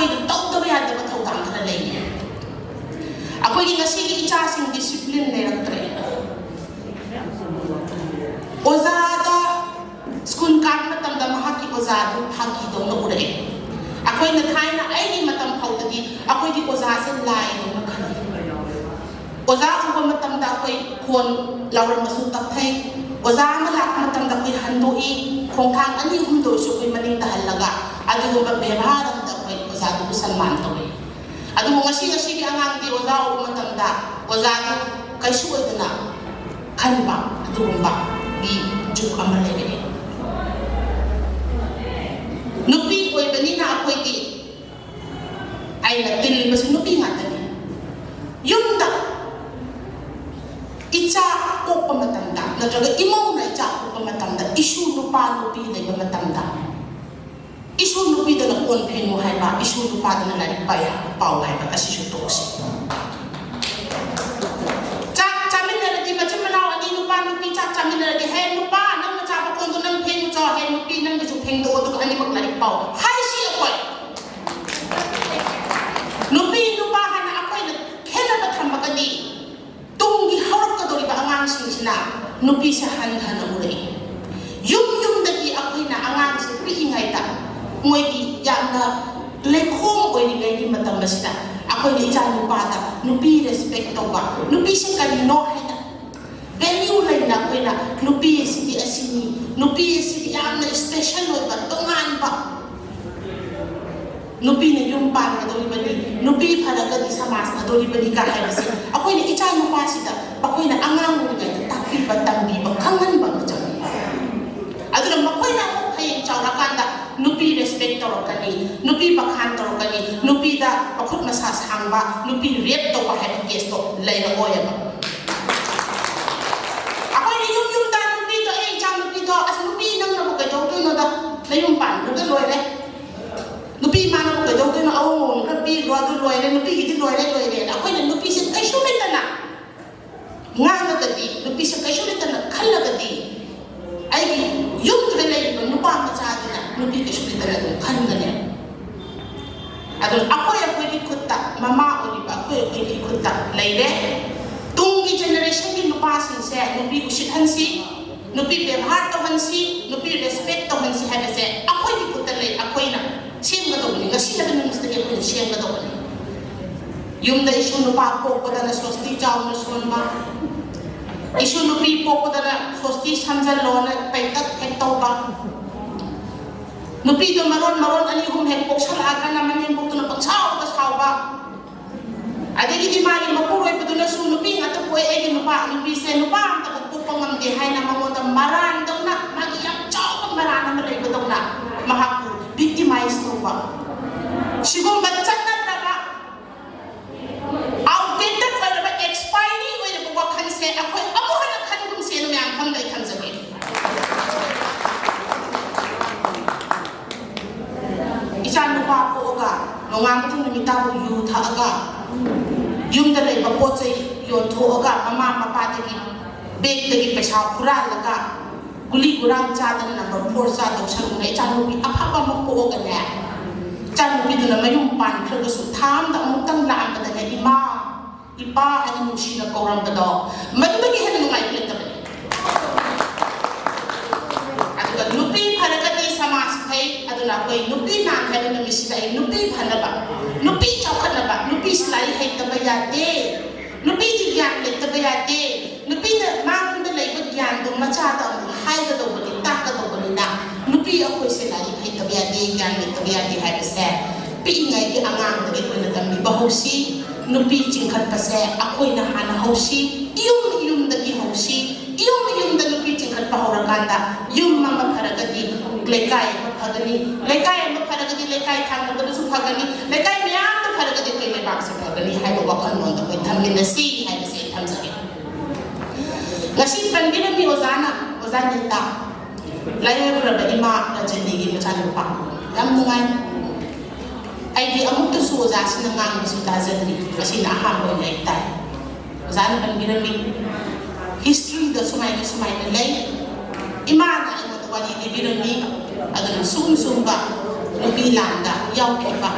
ꯑꯩꯈꯣꯏꯅ ꯇꯧꯗꯕ ꯌꯥꯗꯕ ꯊꯧꯗꯥꯡ ꯈꯔ ꯂꯩꯔꯤ꯫ ꯑꯩꯈꯣꯏꯒꯤ ꯉꯁꯤꯒꯤ ꯏꯆꯥꯁꯤꯡ ꯗꯤꯁꯤꯄ꯭ꯂꯤꯟ ꯂꯩꯔꯛꯇ꯭ꯔꯦ꯫ ꯑꯣꯖꯥꯗ ꯁ꯭ꯀꯨꯜ ꯀꯥꯕ ꯃꯇꯝꯗ ꯃꯍꯥꯛꯀꯤ ꯑꯣꯖꯥꯗꯨ ꯐꯥꯒꯤꯗꯧꯅ ꯎꯔꯛꯑꯦ꯫ ꯑꯩꯈꯣꯏꯅ ꯊꯥꯏꯅ, ꯑꯩꯒꯤ ꯃꯇꯝ ꯐꯥꯎꯗꯗꯤ ꯑꯩꯈꯣꯏꯗꯤ ꯑꯣꯖꯥꯁꯦ ꯂꯥꯏꯗꯧꯅ ꯈꯜꯂꯤ꯫ ꯑꯣꯖꯥ ꯎꯕ ꯃꯇꯝꯗ ꯑꯩꯈꯣꯏ ꯈꯣꯟ ꯂꯥꯎꯔꯝꯕꯁꯨ ꯇꯞꯊꯩ꯫ ꯑꯣꯖꯥ ꯑꯃ ꯂꯥꯛꯄ ꯃꯇꯝꯗ ꯑꯩꯈꯣꯏ ꯍꯟꯗꯣꯛꯏ, ꯈꯣꯡꯊꯥꯡ ꯑꯅꯤ ꯑꯍꯨꯝꯗ ꯑꯣꯏꯔꯁꯨ ꯑꯩꯈꯣꯏ ꯃꯅꯤꯡꯗ ꯍꯜꯂꯒ꯫ ꯑꯗꯨꯒꯨꯝꯕ ꯕꯦꯕꯥꯔ ꯑꯃꯗ ꯑꯩꯈꯣꯏ ꯑꯣꯖꯥꯗꯨꯕꯨ ꯁꯟꯃꯥꯟ ꯇꯧꯏ꯫ ꯑꯗꯨꯕꯨ ꯉꯁꯤ, ꯉꯁꯤꯒꯤ ꯑꯉꯥꯡꯗꯤ ꯑꯣꯖꯥ ꯎꯕ ꯃꯇꯝꯗ ꯑꯣꯖꯥꯗꯨ ꯀꯩꯁꯨ ꯑꯣꯏꯗꯅ ꯈꯟꯕ, ꯑꯗꯨꯒꯨꯝꯕꯒꯤ ꯖꯨꯒ ꯑꯃ ꯂꯩꯔꯛꯑꯦ꯫ ꯅꯨꯄꯤ ꯑꯣꯏꯕꯅꯤꯅ ꯑꯩꯈꯣꯏꯗꯤ, ꯑꯩꯅ ꯇꯤꯜꯂꯤꯕꯁꯨ ꯅꯨꯄꯤ ꯉꯥꯛꯇꯅꯤ꯫ ꯌꯨꯝꯗ ꯏꯆꯥ ꯄꯣꯛꯄ ꯃꯇꯝꯗ, ꯅꯠꯇ꯭ꯔꯒ ꯏꯃꯧꯅ ꯏꯆꯥ ꯄꯣꯛꯄ ꯃꯇꯝꯗ, ꯏꯁꯨ ꯅꯨꯄꯥ ꯅꯨꯄꯤ ꯂꯩꯕ ꯃꯇꯝꯗ, ꯏꯁꯨ ꯅꯨꯄꯤꯗꯅ ꯀꯣꯟ ꯐꯦꯡꯉꯨ ꯍꯥꯏꯕ, ꯏꯁꯨ ꯅꯨꯄꯥꯗꯅ ꯂꯥꯏꯔꯤꯛ ꯄꯥꯏ-, ꯄꯥꯎ ꯍꯥꯏꯕ, ꯑꯁꯤꯁꯨ ꯇꯣꯛꯁꯤ꯫ ꯆꯥꯛ ꯆꯥꯃꯤꯟꯅꯔꯗꯤ, ꯃꯆꯤꯟ ꯃꯅꯥꯎ ꯑꯅꯤ ꯅꯨꯄꯥ ꯅꯨꯄꯤ ꯆꯥꯛ ꯆꯥꯃꯤꯟꯅꯔꯗꯤ, "ꯍꯦ ꯅꯨꯄꯥ, ꯅꯪꯅ ꯆꯥꯕ ꯀꯣꯟꯗꯣ ꯅꯪ ꯐꯦꯡꯉꯨ ꯆꯣ, ꯍꯦ ꯅꯨꯄꯤ, ꯅꯪꯒꯤꯁꯨ ꯐꯦꯡꯗꯣꯛꯑꯣ, ꯑꯗꯨꯒ ꯑꯅꯤꯃꯛ ꯂꯥꯏꯔꯤꯛ ꯄꯥꯎ" ꯍꯥꯏꯁꯤ ꯑꯩꯈꯣꯏ꯫ ꯅꯨꯄꯤ ꯅꯨꯄꯥ ꯍꯥꯏꯅ ꯑꯩꯈꯣꯏꯅ ꯈꯦꯠꯅꯕ ꯊꯝꯃꯒꯗꯤ, ꯇꯨꯡꯒꯤ ꯍꯧꯔꯛꯀꯗꯧꯔꯤꯕ ꯑꯉꯥꯡꯁꯤꯡꯁꯤꯅ ꯅꯨꯄꯤꯁꯦ ꯍꯟꯊꯅ ꯎꯔꯛꯏ꯫ ꯌꯨꯝ ꯌꯨꯝꯗꯒꯤ ꯑꯩꯈꯣꯏꯅ ꯑꯉꯥꯡꯁꯦ ꯄꯤꯛꯏꯉꯩꯗ ꯃꯣꯏꯒꯤ ꯌꯥꯝꯅ ꯂꯩꯈꯣꯝ ꯑꯣꯏꯔꯤꯉꯩꯒꯤ ꯃꯇꯝ ꯑꯁꯤꯗ ꯑꯩꯈꯣꯏꯅ ꯏꯆꯥ ꯅꯨꯄꯥꯗ ꯅꯨꯄꯤ ꯔꯦꯁꯄꯦꯛ ꯇꯧꯕ, ꯅꯨꯄꯤꯁꯦ ꯀꯔꯤꯅꯣ ꯍꯥꯏꯅ ꯚꯦꯂ꯭ꯌꯨ ꯂꯩꯅ ꯑꯩꯈꯣꯏꯅ ꯅꯨꯄꯤ ꯑꯁꯤꯗꯤ ꯑꯁꯤꯅꯤ, ꯅꯨꯄꯤ ꯑꯁꯤꯗꯤ ꯌꯥꯝꯅ ꯏꯁꯄꯦꯁꯦꯜ ꯑꯣꯏꯕ, ꯇꯣꯉꯥꯟꯕ, ꯅꯨꯄꯤꯅ ꯌꯨꯝ ꯄꯥꯟꯒꯗꯧꯔꯤꯕꯅꯤ, ꯅꯨꯄꯤ ꯐꯔꯒꯗꯤ ꯁꯃꯥꯖ ꯐꯗꯧꯔꯤꯕꯅꯤ ꯀ ꯍꯥꯏꯕꯁꯦ ꯑꯩꯈꯣꯏꯅ ꯏꯆꯥ ꯅꯨꯄꯥꯁꯤꯗ ꯑꯩꯈꯣꯏꯅ ꯑꯉꯥꯡ ꯑꯣꯏꯔꯤꯉꯩꯗ ꯇꯥꯛꯄꯤꯕ, ꯇꯝꯕꯤꯕ, ꯈꯪꯍꯟꯕ ꯑꯃ ꯆꯪꯉꯤ꯫ ꯑꯗꯨꯅ ꯃꯈꯣꯏꯅ ꯑꯃꯨꯛ ꯍꯌꯦꯡ ꯆꯥꯎꯔꯀꯥꯟꯗ ꯅꯨꯄꯤ ꯔꯦꯁꯄꯦꯛ ꯇꯧꯔꯛꯀꯅꯤ, ꯅꯨꯄꯤ ꯕꯈꯥꯟ ꯇꯧꯔꯛꯀꯅꯤ, ꯅꯨꯄꯤꯗ ꯃꯈꯨꯠ ꯃꯁꯥ ꯁꯥꯡꯕ, ꯅꯨꯄꯤ ꯔꯦꯞ ꯇꯧꯕ ꯍꯥꯏꯕ ꯀꯦꯁꯇꯣ ꯂꯩꯔꯛꯑꯣꯏꯕ꯫ ꯑꯩꯈꯣꯏꯅ ꯌꯨꯝ ꯌꯨꯝꯗ ꯅꯨꯄꯤꯗꯣ, "ꯑꯦ ꯏꯆꯥ ꯅꯨꯄꯤꯗꯣ, ꯑꯁ ꯅꯨꯄꯤ ꯅꯪꯅꯕꯨ ꯀꯩꯗꯧꯗꯣꯏꯅꯣꯗ, ꯅꯌꯨꯝ ꯄꯥꯟꯈ꯭ꯔꯒ ꯂꯣꯏꯔꯦ, ꯅꯨꯄꯤ ꯃꯥꯅꯕꯨ ꯀꯩꯗꯧꯗꯣꯏꯅꯣ, ꯑꯑꯣꯟ ꯑꯣꯟ ꯈꯔ ꯄꯤꯈ꯭ꯔꯣ, ꯑꯗꯨ ꯂꯣꯏꯔꯦ, ꯅꯨꯄꯤꯒꯤꯗꯤ ꯂꯣꯏꯔꯦ, ꯂꯣꯏꯔꯦ"꯫ ꯑꯩꯈꯣꯏꯅ ꯅꯨꯄꯤꯁꯦ ꯀꯩꯁꯨ ꯂꯩꯇꯅ ꯉꯥꯡꯉꯒꯗꯤ, ꯅꯨꯄꯤꯁꯦ ꯀꯩꯁꯨ ꯂꯩꯇꯅ ꯈꯜꯂꯒꯗꯤ, ꯑꯩꯒꯤ ꯌꯨꯝꯗꯨꯗ ꯂꯩꯔꯤꯕ ꯅꯨꯄꯥ ꯃꯆꯥꯗꯨꯅ ꯅꯨꯄꯤ ꯀꯩꯁꯨ ꯂꯩꯇꯅ ꯑꯗꯨꯝ ꯈꯟꯒꯅꯤ꯫ ꯑꯩꯈꯣꯏ ꯑꯩꯈꯣꯏꯒꯤ ꯈꯨꯠꯇ, ꯃꯃꯥ ꯑꯣꯏꯔꯤꯕ ꯑꯩꯈꯣꯏ ꯑꯩꯈꯣꯏꯒꯤ ꯈꯨꯠꯇ ꯂꯩꯔꯦ꯫ ꯇꯨꯡꯒꯤ generationꯒꯤ ꯅꯨꯄꯥꯁꯤꯡꯁꯦ ꯅꯨꯄꯤ ꯎꯁꯤꯠꯍꯟꯁꯤ, ꯅꯨꯄꯤ ꯕꯦꯕꯥꯔ ꯇꯧꯍꯟꯁꯤ, ꯅꯨꯄꯤ respect ꯇꯧꯍꯟꯁꯤ ꯍꯥꯏꯕꯁꯦ ꯑꯩꯈꯣꯏꯒꯤ ꯈꯨꯠꯇ ꯂꯩ꯫ ꯑꯩꯈꯣꯏꯅ ꯁꯦꯝꯒꯗꯧꯕꯅꯤ꯫ ꯉꯁꯤ ꯍꯥꯏꯕ ꯅꯨꯃꯤꯠꯁꯤꯗꯒꯤ ꯑꯩꯈꯣꯏꯅ ꯁꯦꯝꯒꯗꯧꯕꯅꯤ꯫ ꯌꯨꯝꯗ ꯏꯁꯨ ꯅꯨꯄꯥ ꯄꯣꯛꯄꯗꯅ ꯁꯣꯁꯇꯤ ꯆꯥꯎꯅ ꯁꯣꯟꯕ, ꯏꯁꯨ ꯅꯨꯄꯤ ꯄꯣꯛꯄꯗꯅ ꯁꯣꯁꯇꯤ ꯁꯝꯖꯜꯂꯣꯅ ꯄꯩꯇꯛ ꯍꯦꯛ ꯇꯧꯕ, ꯅꯨꯄꯤꯗꯣ ꯃꯔꯣꯟ ꯃꯔꯣꯟ ꯑꯅꯤ ꯑꯍꯨꯝ ꯍꯦꯛ ꯄꯣꯛꯁꯜꯂꯛꯑꯒꯅ ꯃꯅꯦꯝꯕꯣꯛꯇꯨꯅ ꯄꯪꯁꯥꯎꯗ ꯁꯥꯎꯕ, ꯑꯗꯒꯤꯗꯤ ꯃꯥꯒꯤ ꯃꯄꯨꯔꯣꯏꯕꯗꯨꯅꯁꯨ ꯅꯨꯄꯤ ꯉꯥꯛꯇ ꯄꯣꯛꯑꯦ, ꯑꯩꯒꯤ ꯅꯨꯄꯥ, ꯅꯨꯄꯤꯁꯦ ꯅꯨꯄꯥ ꯑꯝꯇꯕꯨ ꯄꯣꯛꯄ ꯉꯝꯗꯦ ꯍꯥꯏꯅ ꯃꯉꯣꯟꯗ ꯃꯔꯥꯟꯗꯧꯅ, ꯃꯥꯒꯤ ꯌꯥꯝ ꯆꯥꯎꯕ ꯃꯔꯥꯟ ꯑꯃ ꯂꯩꯕꯗꯧꯅ ꯃꯍꯥꯛꯄꯨ victimize ꯇꯧꯕ, ꯁꯤꯒꯨꯝꯕ ꯆꯠꯅꯗ꯭ꯔꯕ, outdated ꯑꯣꯏꯔꯕ, expiry ꯑꯣꯏꯔꯕ ꯋꯥꯈꯜꯁꯦ ꯑꯩꯈꯣꯏ ꯑꯃꯨꯛ ꯍꯟꯅ ꯈꯟꯒꯨꯝꯁꯦꯅ ꯃꯌꯥꯝ ꯈꯪꯗ ꯑꯩ ꯊꯝꯖꯒꯦ꯫ ꯏꯆꯥ ꯅꯨꯄꯥ ꯄꯣꯛꯑꯒ ꯅꯣꯡꯉꯥꯟꯕꯗꯒꯤ ꯅꯨꯃꯤꯠ ꯇꯥꯕꯨ ꯌꯨ ꯊꯛꯑꯒ, ꯌꯨꯝꯗ ꯂꯩꯕ ꯄꯣꯠ ꯆꯩ ꯌꯣꯟꯊꯣꯛꯑꯒ, ꯃꯃꯥ ꯃꯄꯥꯗꯒꯤ ꯕꯦꯛꯇꯒꯤ ꯄꯩꯁꯥ ꯍꯨꯔꯥꯜꯂꯒ, ꯒꯨꯂꯤ ꯒꯨꯔꯥꯡ ꯆꯥꯗꯅ number four ꯆꯥꯗꯧ ꯁꯔꯨꯛꯅ ꯏꯆꯥꯅꯨꯄꯤ ꯑꯐꯕ ꯑꯃ ꯄꯣꯛꯑꯒꯅꯦ, ꯏꯆꯥꯅꯨꯄꯤꯗꯨꯅ ꯃꯌꯨꯝ ꯄꯥꯟꯈ꯭ꯔꯒꯁꯨ ꯊꯥ ꯑꯃꯗ ꯑꯃꯨꯛꯇꯪ ꯂꯥꯛꯑꯝꯕꯗꯅꯦ, "ꯏꯃꯥ, ꯏꯄꯥ" ꯍꯥꯏꯅ ꯅꯨꯡꯁꯤꯅ ꯀꯧꯔꯝꯕꯗꯣ, ꯃꯗꯨꯗꯒꯤ ꯍꯦꯟꯅ ꯅꯨꯡꯉꯥꯏꯕ ꯂꯩꯇꯕꯅꯤ꯫ ꯑꯗꯨꯒ ꯅꯨꯄꯤ ꯐꯔꯒꯗꯤ ꯁꯃꯥꯖ ꯐꯩ꯫ ꯑꯗꯨꯅ ꯑꯩꯈꯣꯏ ꯅꯨꯄꯤ ꯅꯥꯟ ꯍꯥꯏꯕ ꯅꯨꯃꯤꯠꯁꯤꯗ ꯑꯩ ꯅꯨꯄꯤ ꯐꯅꯕ, ꯅꯨꯄꯤ ꯆꯥꯎꯈꯠꯅꯕ, ꯅꯨꯄꯤꯁꯤ ꯂꯥꯏꯔꯤꯛ ꯍꯩꯇꯕ ꯌꯥꯗꯦ, ꯅꯨꯄꯤꯗꯤ ꯒ꯭ꯌꯥꯟ ꯂꯩꯇꯕ ꯌꯥꯗꯦ, ꯅꯨꯄꯤꯅ ꯃꯉꯣꯟꯗ ꯂꯩꯕ ꯒ꯭ꯌꯥꯟꯗꯣ ꯃꯆꯥꯗ ꯑꯃꯨꯛ ꯍꯥꯏꯒꯗꯧꯕꯅꯤ, ꯇꯥꯛꯀꯗꯧꯕꯅꯤꯅ, ꯅꯨꯄꯤ ꯑꯩꯈꯣꯏꯁꯦ ꯂꯥꯏꯔꯤꯛ ꯍꯩꯇꯕ ꯌꯥꯗꯦ, ꯒ꯭ꯌꯥꯟ ꯂꯩꯇꯕ ꯌꯥꯗꯦ ꯍꯥꯏꯕꯁꯦ ꯄꯤꯛꯏꯉꯩꯒꯤ ꯑꯉꯥꯡꯗꯒꯤ ꯑꯩꯈꯣꯏꯅ ꯇꯝꯕꯤꯕ ꯍꯧꯁꯤ꯫ ꯅꯨꯄꯤ ꯆꯤꯡꯈꯠꯄꯁꯦ ꯑꯩꯈꯣꯏꯅ ꯍꯥꯟꯅ ꯍꯧꯁꯤ, ꯏꯌꯨꯝ ꯏꯌꯨꯝꯗꯒꯤ ꯍꯧꯁꯤ꯫ ꯏꯌꯨꯝ ꯏꯌꯨꯝꯗ ꯅꯨꯄꯤ ꯆꯤꯡꯈꯠꯄ ꯍꯧꯔꯀꯥꯟꯗ ꯌꯨꯝ ꯑꯃ ꯐꯔꯒꯗꯤ ꯂꯩꯀꯥꯏ ꯑꯃ ꯐꯒꯅꯤ, ꯂꯩꯀꯥꯏ ꯑꯃ ꯐꯔꯒꯗꯤ ꯂꯩꯀꯥꯏ ꯊꯪꯅꯕꯗꯨꯁꯨ ꯐꯒꯅꯤ, ꯂꯩꯀꯥꯏ ꯃꯌꯥꯝꯗ ꯐꯔꯒꯗꯤ ꯑꯩꯈꯣꯏ ꯂꯩꯕꯥꯛꯁꯦ ꯐꯒꯅꯤ ꯍꯥꯏꯕ ꯋꯥꯈꯜꯂꯣꯟꯗ ꯑꯩꯈꯣꯏ ꯊꯝꯃꯤꯟꯅꯁꯤ ꯍꯥꯏꯕꯁꯦ ꯑꯩ ꯊꯝꯖꯒꯦ꯫ ꯉꯁꯤ ꯄꯟꯕꯤꯔꯝꯃꯤ ꯑꯣꯖꯥꯅ, ꯑꯣꯖꯥ ꯅꯤꯇꯥ, ꯂꯥꯏꯑꯣꯏꯈ꯭ꯔꯕ ꯏꯃꯥ ꯔꯖꯅꯤꯒꯤ ꯃꯆꯥꯅꯨꯄꯥ꯫ ꯌꯥꯝ ꯅꯨꯡꯉꯥꯏ꯫ ꯑꯩꯗꯤ ꯑꯃꯨꯛꯇꯁꯨ ꯑꯣꯖꯥꯁꯤꯅ ꯉꯥꯡꯕꯁꯨ ꯇꯥꯖꯗ꯭ꯔꯤ, ꯉꯁꯤꯅ ꯑꯍꯥꯟꯕ ꯑꯣꯏꯅ ꯑꯩ ꯇꯥꯏ꯫ ꯑꯣꯖꯥꯅ ꯄꯟꯕꯤꯔꯝꯃꯤ, historyꯗ ꯁꯨꯃꯥꯏꯅ ꯁꯨꯃꯥꯏꯅ ꯂꯩ, ꯏꯃꯥꯅ ꯑꯩꯉꯣꯟꯗ ꯋꯥꯔꯤ ꯂꯤꯕꯤꯔꯝꯃꯤ꯫ ꯑꯗꯨꯅ ꯁꯨꯝ ꯁꯨꯝꯕ ꯅꯨꯄꯤ ꯂꯥꯟꯗ ꯌꯥꯎꯈꯤꯕ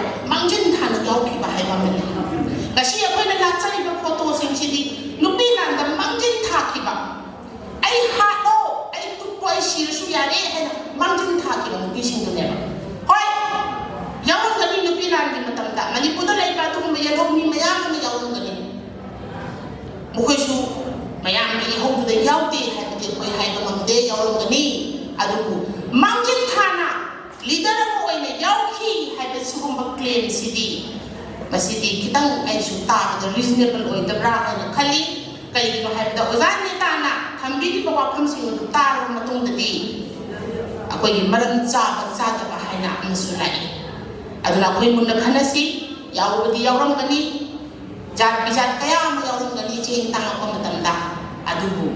ꯃꯥꯡꯖꯤꯟ ꯊꯥꯅ ꯌꯥꯎꯈꯤꯕ ꯍꯥꯏꯕ ꯑꯃ ꯂꯩ꯫ ꯉꯁꯤ ꯑꯩꯈꯣꯏꯅ ꯂꯥꯠꯆꯔꯤꯕ ꯐꯣꯇꯣꯁꯤꯡꯁꯤꯗꯤ ꯅꯨꯄꯤ ꯂꯥꯟꯗ ꯃꯥꯡꯖꯤꯟ ꯊꯥꯈꯤꯕ, "ꯑꯩ ꯍꯥꯠꯂꯣ, ꯑꯩ ꯇꯨꯞꯄꯣ, ꯑꯩ ꯁꯤꯔꯁꯨ ꯌꯥꯔꯦ" ꯍꯥꯏꯅ ꯃꯥꯡꯖꯤꯟ ꯊꯥꯈꯤꯕ ꯅꯨꯄꯤꯁꯤꯡꯗꯨꯅꯦꯕ꯫ ꯍꯣꯏ, ꯌꯥꯎꯔꯝꯒꯅꯤ, ꯅꯨꯄꯤ ꯂꯥꯟꯒꯤ ꯃꯇꯝꯗ ꯃꯅꯤꯄꯨꯔꯗ ꯂꯩꯕ ꯑꯗꯨꯒꯨꯝꯕ ꯌꯦꯜꯍꯧ ꯃꯤ ꯃꯌꯥꯝ ꯑꯃ ꯌꯥꯎꯔꯝꯒꯅꯤ꯫ ꯃꯈꯣꯏꯁꯨ ꯃꯌꯥꯝꯒꯤ ꯏꯍꯧꯗꯨꯗ ꯌꯥꯎꯗꯦ ꯍꯥꯏꯕꯗꯤ ꯑꯩꯈꯣꯏ ꯍꯥꯏꯕ ꯉꯝꯗꯦ, ꯌꯥꯎꯔꯝꯒꯅꯤ꯫ ꯑꯗꯨꯕꯨ ꯃꯥꯡꯖꯤꯟ ꯊꯥꯅ ꯂꯤꯗꯔ ꯑꯃ ꯑꯣꯏꯅ ꯌꯥꯎꯈꯤ ꯍꯥꯏꯕ ꯁꯤꯒꯨꯝꯕ ꯀ꯭ꯂꯦꯝꯁꯤꯗꯤ, ꯃꯁꯤꯗꯤ ꯈꯤꯇꯪ ꯑꯩꯁꯨ ꯇꯥꯕꯗ ꯔꯤꯖꯅꯦꯕꯜ ꯑꯣꯏꯗꯕ꯭ꯔꯥ ꯍꯥꯏꯅ ꯈꯜꯂꯤ꯫ ꯀꯩꯒꯤꯅꯣ ꯍꯥꯏꯕꯗ ꯑꯣꯖꯥ ꯅꯦꯇꯥꯅ ꯊꯝꯕꯤꯔꯤꯕ ꯋꯥꯐꯝꯁꯤꯡ ꯑꯗꯨ ꯇꯥꯔꯕ ꯃꯇꯨꯡꯗꯗꯤ ꯑꯩꯈꯣꯏꯒꯤ ꯃꯔꯝ ꯆꯥꯕ ꯆꯥꯗꯕ ꯍꯥꯏꯅ ꯑꯃꯁꯨ ꯂꯥꯛꯏ꯫ ꯑꯗꯨꯅ ꯑꯩꯈꯣꯏ ꯃꯨꯟꯅ ꯈꯟꯅꯁꯤ꯫ ꯌꯥꯎꯕꯗꯤ ꯌꯥꯎꯔꯝꯒꯅꯤ, ꯖꯥꯠ ꯕꯤꯖꯥꯠ ꯀꯌꯥ ꯑꯃ ꯌꯥꯎꯔꯝꯒꯅꯤ ꯆꯦꯡ ꯇꯥꯡꯉꯛꯄ ꯃꯇꯝꯗ꯫ ꯑꯗꯨꯕꯨ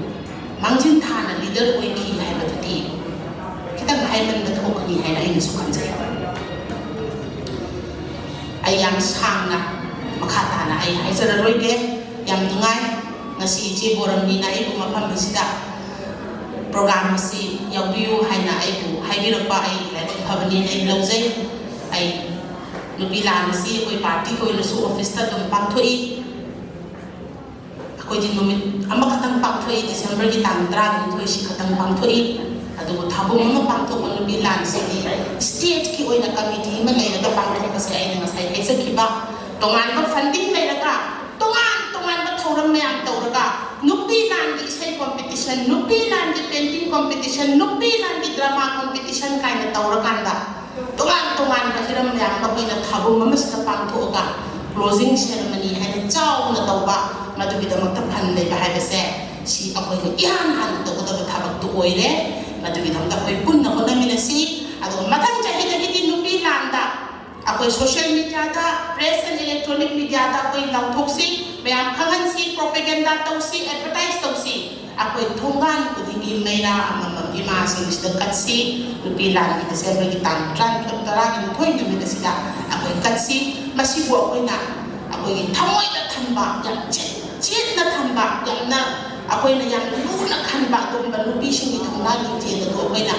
ꯃꯥꯡꯖꯤꯟ ꯊꯥꯅ ꯂꯤꯗꯔ ꯑꯣꯏꯈꯤ ꯍꯥꯏꯕꯗꯨꯗꯤ ꯈꯤꯇꯪ ꯍꯥꯏꯃꯟꯕ ꯊꯣꯛꯀꯅꯤ ꯍꯥꯏꯅ ꯑꯩꯅꯁꯨ ꯈꯟꯖꯩ꯫ ꯑꯩ ꯌꯥꯝ ꯁꯥꯡꯅ ꯃꯈꯥ ꯇꯥꯅ ꯑꯩ ꯍꯥꯏꯖꯔꯔꯣꯏꯒꯦ꯫ ꯌꯥꯝ ꯅꯨꯡꯉꯥꯏ ꯉꯁꯤ ꯏꯆꯦ ꯕꯣꯔꯝꯅꯤꯅ ꯑꯩꯕꯨ ꯃꯐꯝ ꯑꯁꯤꯗ ꯄ꯭ꯔꯣꯒ꯭ꯔꯥꯝ ꯑꯁꯤ ꯌꯥꯎꯕꯤꯌꯨ ꯍꯥꯏꯅ ꯑꯩꯕꯨ ꯍꯥꯏꯕꯤꯔꯛꯄ꯫ ꯑꯩ ꯂꯥꯏꯕꯛ ꯐꯕꯅꯦꯅ ꯑꯩ ꯂꯧꯖꯩ꯫ ꯑꯩ ꯅꯨꯄꯤ ꯂꯥꯟ ꯑꯁꯤ ꯑꯩꯈꯣꯏ ꯄꯥꯔꯇꯤꯒꯤ ꯑꯣꯏꯅꯁꯨ ꯑꯣꯐꯤꯁꯇ ꯑꯗꯨꯝ ꯄꯥꯡꯊꯣꯛꯏ꯫ ꯑꯩꯈꯣꯏꯗꯤ ꯅꯨꯃꯤꯠ ꯑꯃꯈꯛꯇꯪ ꯄꯥꯡꯊꯣꯛꯏ, ꯗꯤꯁꯦꯝꯕꯔꯒꯤ ꯇꯥꯡ ꯇꯔꯥꯒ ꯅꯤꯊꯣꯏꯁꯤ ꯈꯛꯇꯪ ꯄꯥꯡꯊꯣꯛꯏ꯫ ꯑꯗꯨꯕꯨ ꯊꯥꯕꯨꯝ ꯑꯃ ꯄꯥꯡꯊꯣꯛꯄ ꯅꯨꯄꯤ ꯂꯥꯟꯁꯤꯗꯤ ꯁ꯭ꯇꯦꯠꯀꯤ ꯑꯣꯏꯅ ꯀꯃꯤꯇꯤ ꯑꯃ ꯂꯩꯔꯒ ꯄꯥꯡꯊꯣꯛꯄꯁꯦ ꯑꯩꯅ ꯉꯁꯥꯏ ꯍꯥꯏꯖꯈꯤꯕ, ꯇꯣꯉꯥꯟꯕ ꯐꯟꯗꯤꯡ ꯂꯩꯔꯒ, ꯇꯣꯉꯥꯟ ꯇꯣꯉꯥꯟꯕ ꯊꯧꯔꯝ ꯃꯌꯥꯝ ꯇꯧꯔꯒ, ꯅꯨꯄꯤ ꯂꯥꯟꯒꯤ ꯏꯁꯩ ꯀꯣꯝꯄꯤꯇꯤꯁꯟ, ꯅꯨꯄꯤ ꯂꯥꯟꯒꯤ ꯄꯦꯟꯇꯤꯡ ꯀꯣꯝꯄꯤꯇꯤꯁꯟ, ꯅꯨꯄꯤ ꯂꯥꯟꯒꯤ ꯗ꯭ꯔꯃꯥ ꯀꯣꯝꯄꯤꯇꯤꯁꯟ ꯀꯥꯏꯅ ꯇꯧꯔꯀꯥꯟꯗ, ꯇꯣꯉꯥꯟ ꯇꯣꯉꯥꯟꯕ ꯍꯤꯔꯝ ꯃꯌꯥꯝ ꯑꯃ ꯑꯩꯈꯣꯏꯅ ꯊꯥꯕꯨꯝ ꯑꯃꯁꯤꯗ ꯄꯥꯡꯊꯣꯛꯑꯒ closing ceremony ꯍꯥꯏꯅ ꯆꯥꯎꯅ ꯇꯧꯕ, ꯃꯗꯨꯒꯤꯗꯃꯛꯇ ꯐꯟ ꯂꯩꯕ ꯍꯥꯏꯕꯁꯦ ꯁꯤ ꯑꯩꯈꯣꯏꯅ ꯏꯍꯥꯟ ꯍꯥꯟꯅ ꯇꯧꯒꯗꯕ ꯊꯕꯛꯇꯨ ꯑꯣꯏꯔꯦ꯫ ꯃꯗꯨꯒꯤꯗꯃꯛꯇ ꯑꯩꯈꯣꯏ ꯄꯨꯟꯅ ꯍꯣꯠꯅꯃꯤꯟꯅꯁꯤ꯫ ꯑꯗꯨꯒ ꯃꯊꯪ ꯆꯍꯤꯗꯒꯤꯗꯤ ꯅꯨꯄꯤ ꯂꯥꯟꯗ ꯑꯩꯈꯣꯏ social mediaꯗ, press and electronic mediaꯗ ꯑꯩꯈꯣꯏ ꯂꯥꯎꯊꯣꯛꯁꯤ, ꯃꯌꯥꯝ ꯈꯪꯍꯟꯁꯤ, propaganda ꯇꯧꯁꯤ, advertise ꯇꯧꯁꯤ꯫ ꯑꯩꯈꯣꯏ ꯊꯣꯡꯒꯥꯟ ꯈꯨꯗꯤꯡꯒꯤ ꯃꯩꯔꯥ ꯑꯃꯃꯝ ꯏꯃꯥꯁꯤꯡꯁꯤꯗ ꯀꯠꯁꯤ꯫ ꯅꯨꯄꯤ ꯂꯥꯟꯒꯤ ꯗꯤꯁꯦꯝꯕꯔꯒꯤ ꯇꯥꯡ ꯇꯔꯥꯅꯤꯊꯣꯏ, ꯇꯔꯥꯒ ꯅꯤꯊꯣꯏ ꯅꯨꯃꯤꯠ ꯑꯁꯤꯗ ꯑꯩꯈꯣꯏ ꯀꯠꯁꯤ꯫ ꯃꯁꯤꯕꯨ ꯑꯩꯈꯣꯏꯅ ꯑꯩꯈꯣꯏꯒꯤ ꯊꯃꯣꯏꯗ ꯊꯝꯕ, ꯌꯥꯝ ꯆꯦꯠ-, ꯆꯦꯠꯅ ꯊꯝꯕ, ꯌꯥꯝꯅ ꯑꯩꯈꯣꯏꯅ ꯌꯥꯝꯅ ꯂꯨꯅ ꯈꯟꯕ ꯑꯗꯨꯒꯨꯝꯕ ꯅꯨꯄꯤꯁꯤꯡꯒꯤ ꯊꯧꯅꯥ ꯂꯤꯡꯖꯦꯜ ꯑꯗꯨ ꯑꯩꯈꯣꯏꯅ,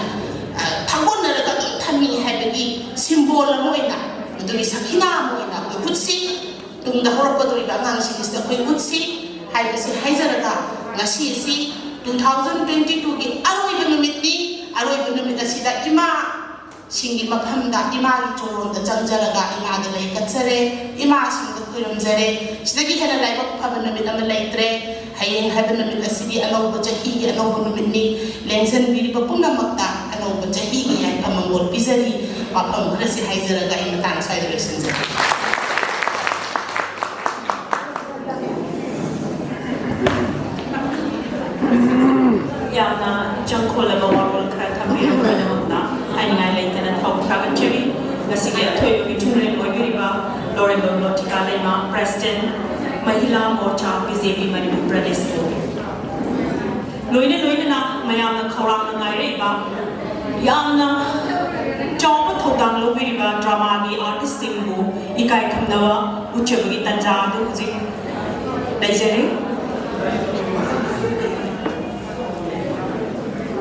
ꯑ, ꯊꯥꯒꯣꯟꯅꯔꯒ ꯑꯗꯨꯝ ꯊꯝꯃꯤ ꯍꯥꯏꯕꯒꯤ symbol ꯑꯃ ꯑꯣꯏꯅ ꯃꯗꯨꯒꯤ ꯁꯈꯤꯅꯥ ꯑꯃ ꯑꯣꯏꯅ ꯑꯩꯈꯣꯏ ꯎꯠꯁꯤ꯫ ꯇꯨꯡꯗ ꯍꯧꯔꯛꯀꯗꯧꯔꯤꯕ ꯑꯉꯥꯡꯁꯤꯡꯁꯤꯗ ꯑꯩꯈꯣꯏ ꯎꯠꯁꯤ ꯍꯥꯏꯕꯁꯤ ꯍꯥꯏꯖꯔꯒ, ꯉꯁꯤ ꯑꯁꯤ two thousand twenty two ꯒꯤ ꯑꯔꯣꯏꯕ ꯅꯨꯃꯤꯠꯅꯤ꯫ ꯑꯔꯣꯏꯕ ꯅꯨꯃꯤꯠ ꯑꯁꯤꯗ ꯏꯃꯥꯁꯤꯡꯒꯤ ꯃꯐꯝꯗ, ꯏꯃꯥꯒꯤ ꯆꯣꯔꯣꯟꯗ ꯆꯪꯖꯔꯒ ꯏꯃꯥꯗ ꯂꯩ ꯀꯠꯆꯔꯦ, ꯏꯃꯥꯁꯤꯡꯗ ꯈꯨꯔꯨꯝꯖꯔꯦ꯫ ꯁꯤꯗꯒꯤ ꯍꯦꯟꯅ ꯂꯥꯏꯕꯛ ꯐꯕ ꯅꯨꯃꯤꯠ ꯑꯃ ꯂꯩꯇ꯭ꯔꯦ꯫ ꯍꯌꯦꯡ ꯍꯥꯏꯕ ꯅꯨꯃꯤꯠ ꯑꯁꯤꯗꯤ ꯑꯅꯧꯕ ꯆꯍꯤꯒꯤ ꯑꯅꯧꯕ ꯅꯨꯃꯤꯠꯅꯤ꯫ ꯂꯦꯡꯖꯟꯕꯤꯔꯤꯕ ꯄꯨꯝꯅꯃꯛꯇ ꯑꯅꯧꯕ ꯆꯍꯤꯒꯤ ꯌꯥꯏꯐ ꯃꯪꯒꯣꯜ ꯄꯤꯖꯔꯤ꯫ ꯋꯥꯐꯝ ꯈꯔꯁꯤ ꯍꯥꯏꯖꯔꯒ ꯑꯩ ꯃꯇꯥꯡ ꯁ꯭ꯋꯥꯏꯗ ꯂꯣꯏꯁꯤꯟꯖꯔꯒꯦ꯫ ꯌꯥꯝꯅ ꯏꯆꯪꯈꯣꯜꯂꯕ ꯋꯥꯔꯣꯜ ꯈꯔ ꯊꯝꯕꯤꯔꯕ ꯃꯇꯝꯗ ꯍꯥꯏꯅꯤꯡꯉꯥꯏ ꯂꯩꯇꯅ ꯊꯥꯒꯠꯆꯔꯤ꯫ ꯉꯁꯤꯒꯤ ꯑꯊꯣꯏꯕ ꯃꯤꯊꯨꯡꯂꯦꯟ ꯑꯣꯏꯕꯤꯔꯤꯕ ꯂꯣꯔꯦꯟꯕꯝ ꯂꯣꯇꯤꯀꯥ ꯂꯩꯃ, President, ꯃꯍꯤꯂꯥ ꯃꯣꯔꯆꯥ, B J P Manipur ꯄ꯭ꯔꯗꯦꯁꯄꯨ꯫ ꯂꯣꯏꯅ ꯂꯣꯏꯅꯅ ꯃꯌꯥꯝꯅ ꯈꯧꯔꯥꯡꯅ ꯉꯥꯏꯔꯛꯏꯕ, ꯌꯥꯝꯅ ꯆꯥꯎꯕ ꯊꯧꯗꯥꯡ ꯂꯧꯕꯤꯔꯤꯕ dramaꯒꯤ artistꯁꯤꯡꯕꯨ ꯏꯀꯥꯏ ꯈꯨꯝꯅꯕ ꯎꯠꯆꯕꯒꯤ ꯇꯥꯟꯖꯥ ꯑꯗꯨ ꯍꯧꯖꯤꯛ ꯂꯩꯖꯔꯤ꯫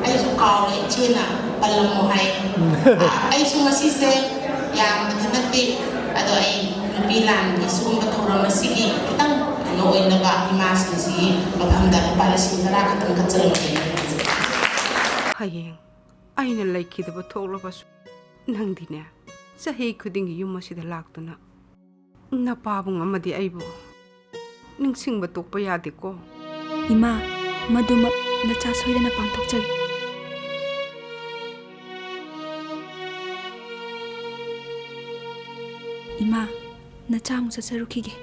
ꯑꯩꯁꯨ ꯀꯥꯎꯔꯦ, ꯏꯆꯦꯅ ꯄꯜꯂꯝꯃꯣ ꯍꯥꯏ꯫ ꯑꯩꯁꯨ ꯉꯁꯤꯁꯦ ꯌꯥꯝꯕꯗꯤ ꯅꯠꯇꯦ, ꯑꯗꯣ ꯑꯩ ꯅꯨꯄꯤ ꯂꯥꯟꯒꯤ ꯁꯤꯒꯨꯝꯕ ꯊꯧꯔꯝ ꯑꯁꯤꯒꯤ ꯈꯤꯇꯪ ꯀꯩꯅꯣ ꯑꯣꯏꯅꯕ ꯏꯃꯥꯁꯤꯡꯁꯤꯒꯤ ꯃꯐꯝꯗ ꯂꯨꯄꯥ ꯂꯤꯁꯤꯡ ꯇꯔꯥ ꯈꯛꯇꯪ ꯀꯠꯆꯔꯝꯒꯦ꯫ ꯍꯌꯦꯡ ꯑꯩꯅ ꯂꯩꯈꯤꯗꯕ ꯊꯣꯛꯂꯕꯁꯨ, ꯅꯪꯗꯤꯅꯦ, ꯆꯍꯤ ꯈꯨꯗꯤꯡꯒꯤ ꯌꯨꯝ ꯑꯁꯤꯗ ꯂꯥꯛꯇꯨꯅ ꯅꯄꯥꯕꯨꯡ ꯑꯃꯗꯤ ꯑꯩꯕꯨ ꯅꯤꯡꯁꯤꯡꯕ ꯇꯣꯛꯄ ꯌꯥꯗꯦꯀꯣ꯫ ꯏꯃꯥ, ꯃꯗꯨꯃꯛ ꯅꯆꯥ ꯁꯣꯏꯗꯅ ꯄꯥꯡꯊꯣꯛꯆꯒꯦ꯫ ꯏꯃꯥ, ꯅꯆꯥ ꯑꯃꯨꯛ ꯆꯠꯆꯔꯨꯈꯤꯒꯦ꯫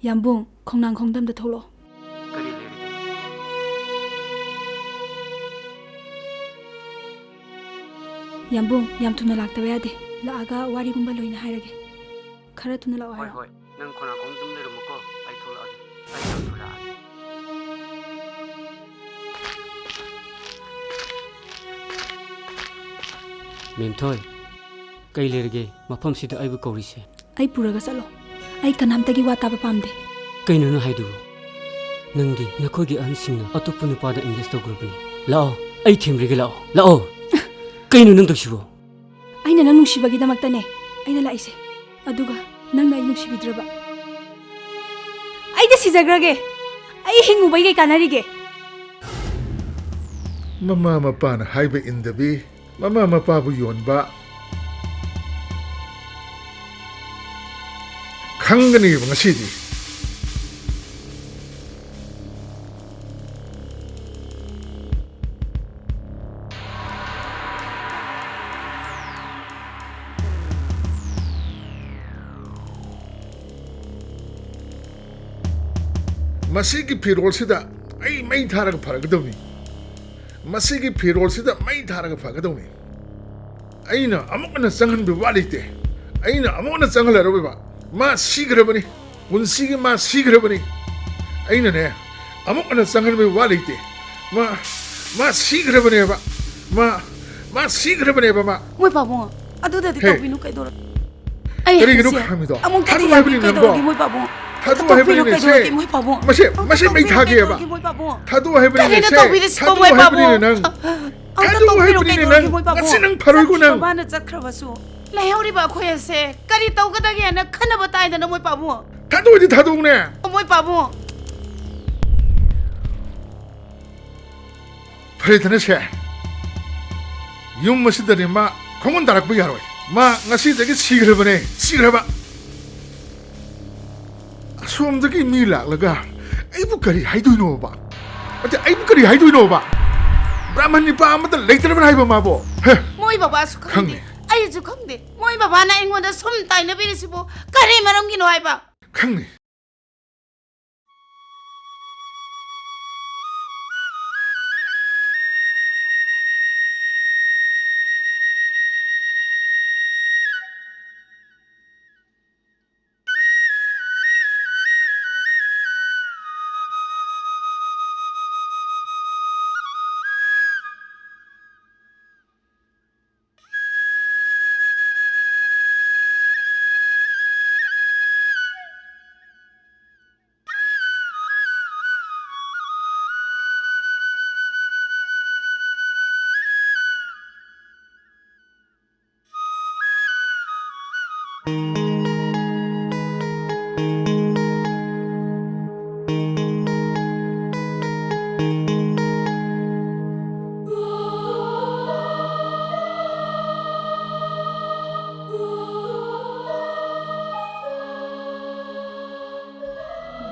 ꯌꯥꯝꯕꯨꯡ, ꯈꯣꯡꯅꯥꯡ ꯈꯣꯡꯗꯝꯗ ꯊꯣꯛꯂꯛꯑꯣ꯫ ꯀꯔꯤ ꯂꯩꯔꯒꯦ? ꯌꯥꯝꯕꯨꯡ, ꯌꯥꯝ ꯊꯨꯅ ꯂꯥꯛꯇꯕ ꯌꯥꯗꯦ꯫ ꯂꯥꯛꯑꯒ ꯋꯥꯔꯤꯒꯨꯝꯕ ꯂꯣꯏꯅ ꯍꯥꯏꯔꯒꯦ꯫ ꯈꯔ ꯊꯨꯅ ꯂꯥꯛꯑꯣ ꯍꯣꯏ, ꯍꯥꯏꯔꯣ꯫ ꯍꯣꯏ꯫ ꯅꯪ ꯈꯣꯡꯅꯥꯡ ꯈꯣꯡꯗꯝ ꯑꯗꯨꯝ ꯂꯩꯔꯝꯃꯨꯀꯣ꯫ ꯑꯩ ꯊꯣꯛꯂꯛꯑꯒꯦ꯫ ꯑꯩ ꯌꯥꯝ ꯊꯨꯅ ꯂꯥꯛꯑꯒꯦ꯫ ꯃꯦꯝꯊꯣꯏ, ꯀꯩ ꯂꯩꯔꯒꯦ ꯃꯐꯝꯁꯤꯗ ꯑꯩꯕꯨ ꯀꯧꯔꯤꯁꯦ? ꯑꯩ ꯄꯨꯔꯒ ꯆꯠꯂꯣ꯫ ꯑꯩ ꯀꯅꯥꯝꯇꯒꯤ ꯋꯥ ꯇꯥꯕ ꯄꯥꯝꯗꯦ꯫ ꯀꯩꯅꯣ ꯅꯪ ꯍꯥꯏꯗꯨꯕꯨ? ꯅꯪꯗꯤ ꯅꯈꯣꯏꯒꯤ ꯑꯍꯟꯁꯤꯡꯅ ꯑꯇꯣꯞꯄ ꯅꯨꯄꯥꯗ engage ꯇꯧꯈ꯭ꯔꯕꯅꯤ꯫ ꯂꯥꯛꯑꯣ, ꯑꯩ ꯊꯦꯝꯕꯤꯔꯒꯦ, ꯂꯥꯛꯑꯣ, ꯂꯥꯛꯑꯣ꯫ ꯀꯩꯅꯣ ꯅꯪ ꯇꯧꯁꯤꯕꯣ? ꯑꯩꯅ ꯅꯪ ꯅꯨꯡꯁꯤꯕꯒꯤꯗꯃꯛꯇꯅꯦ ꯑꯩꯅ ꯂꯥꯛꯏꯁꯦ꯫ ꯑꯗꯨꯒ ꯅꯪꯅ ꯑꯩ ꯅꯨꯡꯁꯤꯕꯤꯗ꯭ꯔꯕ? ꯑꯩꯗꯤ ꯁꯤꯖꯈ꯭ꯔꯒꯦ꯫ ꯑꯩ ꯍꯤꯡꯉꯨꯕꯩ ꯀꯩ ꯀꯥꯟꯅꯔꯤꯒꯦ? ꯃꯃꯥ ꯃꯄꯥꯅ ꯍꯥꯏꯕ ꯏꯟꯗꯕꯤ, ꯃꯃꯥ ꯃꯄꯥꯕꯨ ꯌꯣꯟꯕ ꯈꯪꯒꯅꯤꯕ ꯉꯁꯤꯗꯤ꯫ ꯃꯁꯤꯒꯤ ꯐꯤꯔꯣꯜꯁꯤꯗ ꯑꯩ ꯃꯩ ꯊꯥꯔꯒ ꯐꯔꯒꯗꯕꯅꯤ꯫ ꯃꯁꯤꯒꯤ ꯐꯤꯔꯣꯜꯁꯤꯗ ꯃꯩ ꯊꯥꯔꯒ ꯐꯒꯗꯕꯅꯤ꯫ ꯑꯩꯅ ꯑꯃꯨꯛ ꯍꯟꯅ ꯆꯪꯍꯟꯕ ꯋꯥ ꯂꯩꯇꯦ꯫ ꯑꯩꯅ ꯑꯃꯨꯛ ꯍꯟꯅ ꯆꯪꯍꯜꯂꯔꯣꯏꯕ꯫ ꯃꯥ ꯁꯤꯈ꯭ꯔꯕꯅꯤ꯫ ꯄꯨꯟꯁꯤꯒꯤ ꯃꯥ ꯁꯤꯈ꯭ꯔꯕꯅꯤ꯫ ꯑꯩꯅꯅꯦ, ꯑꯃꯨꯛ ꯍꯟꯅ ꯆꯪꯍꯟꯕ ꯋꯥ ꯂꯩꯇꯦ꯫ ꯃꯥ, ꯃꯥ ꯁꯤꯈ꯭ꯔꯕꯅꯦꯕ꯫ ꯃꯥ, ꯃꯥ ꯁꯤꯈ꯭ꯔꯕꯅꯦꯕ ꯃꯥ꯫ ꯃꯣꯏ ꯄꯥꯕꯨꯡ, ꯑꯗꯨꯗꯗꯤ ꯍꯦ꯫ ꯇꯧꯕꯤꯅꯨ, ꯀꯩꯗꯧꯔ-? ꯑꯩ ꯀꯔꯤꯒꯤꯅꯣ ꯍꯥꯏꯁꯦ ꯈꯥꯝꯃꯤꯗꯣ? ꯑꯃꯨꯛꯇ ꯊꯥꯗꯣꯛꯑꯣ ꯍꯥꯏꯕꯅꯤꯅꯦ ꯊꯥꯗꯣꯛꯄꯤꯔꯣ, ꯅꯪꯕꯣ꯫ ꯀꯩꯗꯧꯔꯒꯦ, ꯃꯣꯏ ꯄꯥꯕꯨꯡ? ꯊꯥꯗꯣꯛꯑꯣ ꯍꯥꯏꯕꯅꯤꯅꯦ, ꯊꯥꯗꯣꯛꯄꯤꯔꯣ, ꯁꯦ꯫ ꯀꯩꯗꯧꯔꯒꯦ, ꯃꯣꯏ ꯄꯥꯕꯨꯡ? ꯃꯁꯦ, ꯑꯃꯨꯛꯇ ꯃꯁꯦ ꯃꯩ ꯊꯣꯛꯄꯤꯔꯣ, ꯊꯥꯒꯦꯕ꯫ ꯀꯩꯗꯧꯔꯒꯦ, ꯃꯣꯏ ꯄꯥꯕꯨꯡ? ꯊꯥꯗꯣꯛꯑꯣ ꯍꯥꯏꯕꯅꯤꯅꯦ, ꯀꯔꯤꯅꯣ ꯁꯦ꯫ ꯇꯧꯕꯤꯔꯤꯁꯤꯕꯣ, ꯊꯥꯗꯣꯛꯑꯣ ꯃꯣꯏ ꯍꯥꯏꯕꯅꯤꯅꯦ, ꯄꯥꯕꯨꯡ? ꯅꯪ꯫ ꯑꯃꯨꯛꯇ ꯊꯥꯗꯣꯛꯑꯣ ꯇꯧꯕꯤꯔꯣ, ꯍꯥꯏꯕꯅꯤꯅꯦ, ꯀꯩꯗꯧꯔꯒꯦ, ꯅꯪ꯫ ꯃꯣꯏ ꯄꯥꯕꯨꯡ? ꯉꯁꯤ ꯅꯪ ꯐꯔꯣꯏꯀꯣ, ꯆꯠꯈ꯭ꯔꯤꯕ ꯅꯪ꯫ ꯃꯥꯅ ꯆꯠꯈ꯭ꯔꯕꯁꯨ꯫ ꯂꯩꯍꯧꯔꯤꯕ ꯑꯩꯈꯣꯏ ꯑꯁꯦ ꯀꯔꯤ ꯇꯧꯒꯗꯒꯦꯅ ꯈꯟꯅꯕ ꯇꯥꯏꯗꯅ, ꯃꯣꯏ ꯄꯥꯕꯨꯡ꯫ ꯊꯥꯗꯣꯛꯑꯣꯗꯤ ꯊꯥꯗꯣꯛꯎꯅꯦ꯫ ꯃꯣꯏ ꯄꯥꯕꯨꯡ꯫ ꯐꯔꯦꯗꯅ ꯁꯦ, ꯌꯨꯝ ꯑꯁꯤꯗꯗꯤ ꯃꯥ ꯈꯣꯡꯒꯨꯟ ꯇꯥꯔꯛꯄ ꯌꯥꯔꯣꯏ꯫ ꯃꯥ ꯉꯁꯤꯗꯒꯤ ꯁꯤꯈ꯭ꯔꯕꯅꯦ, ꯁꯤꯈ꯭ꯔꯕ꯫ ꯑꯁꯣꯝꯗꯒꯤ ꯃꯤ ꯂꯥꯛꯂꯒ ꯑꯩꯕꯨ ꯀꯔꯤ ꯍꯥꯏꯗꯣꯏꯅꯣꯕ? ꯑꯗ ꯑꯩꯕꯨ ꯀꯔꯤ ꯍꯥꯏꯗꯣꯏꯅꯣꯕ? ꯕ꯭ꯔꯥꯍꯃꯟ ꯅꯤꯄꯥ ꯑꯃꯠꯇ ꯂꯩꯇ꯭ꯔꯕ꯭ꯔꯥ ꯍꯥꯏꯕ ꯃꯥꯕꯨ? ꯍꯦ? ꯃꯣꯏ ꯕꯕꯥꯁꯨ ꯈꯪꯗꯦ, ꯈꯪꯉꯦ꯫ ꯑꯩꯁꯨ ꯈꯪꯗꯦ꯫ ꯃꯣꯏ ꯕꯕꯥꯅ ꯑꯩꯉꯣꯟꯗ ꯁꯨꯝ ꯇꯥꯏꯅꯕꯤꯔꯤꯁꯤꯕꯨ ꯀꯔꯤ ꯃꯔꯝꯒꯤꯅꯣ ꯍꯥꯏꯕ? ꯈꯪꯉꯦ꯫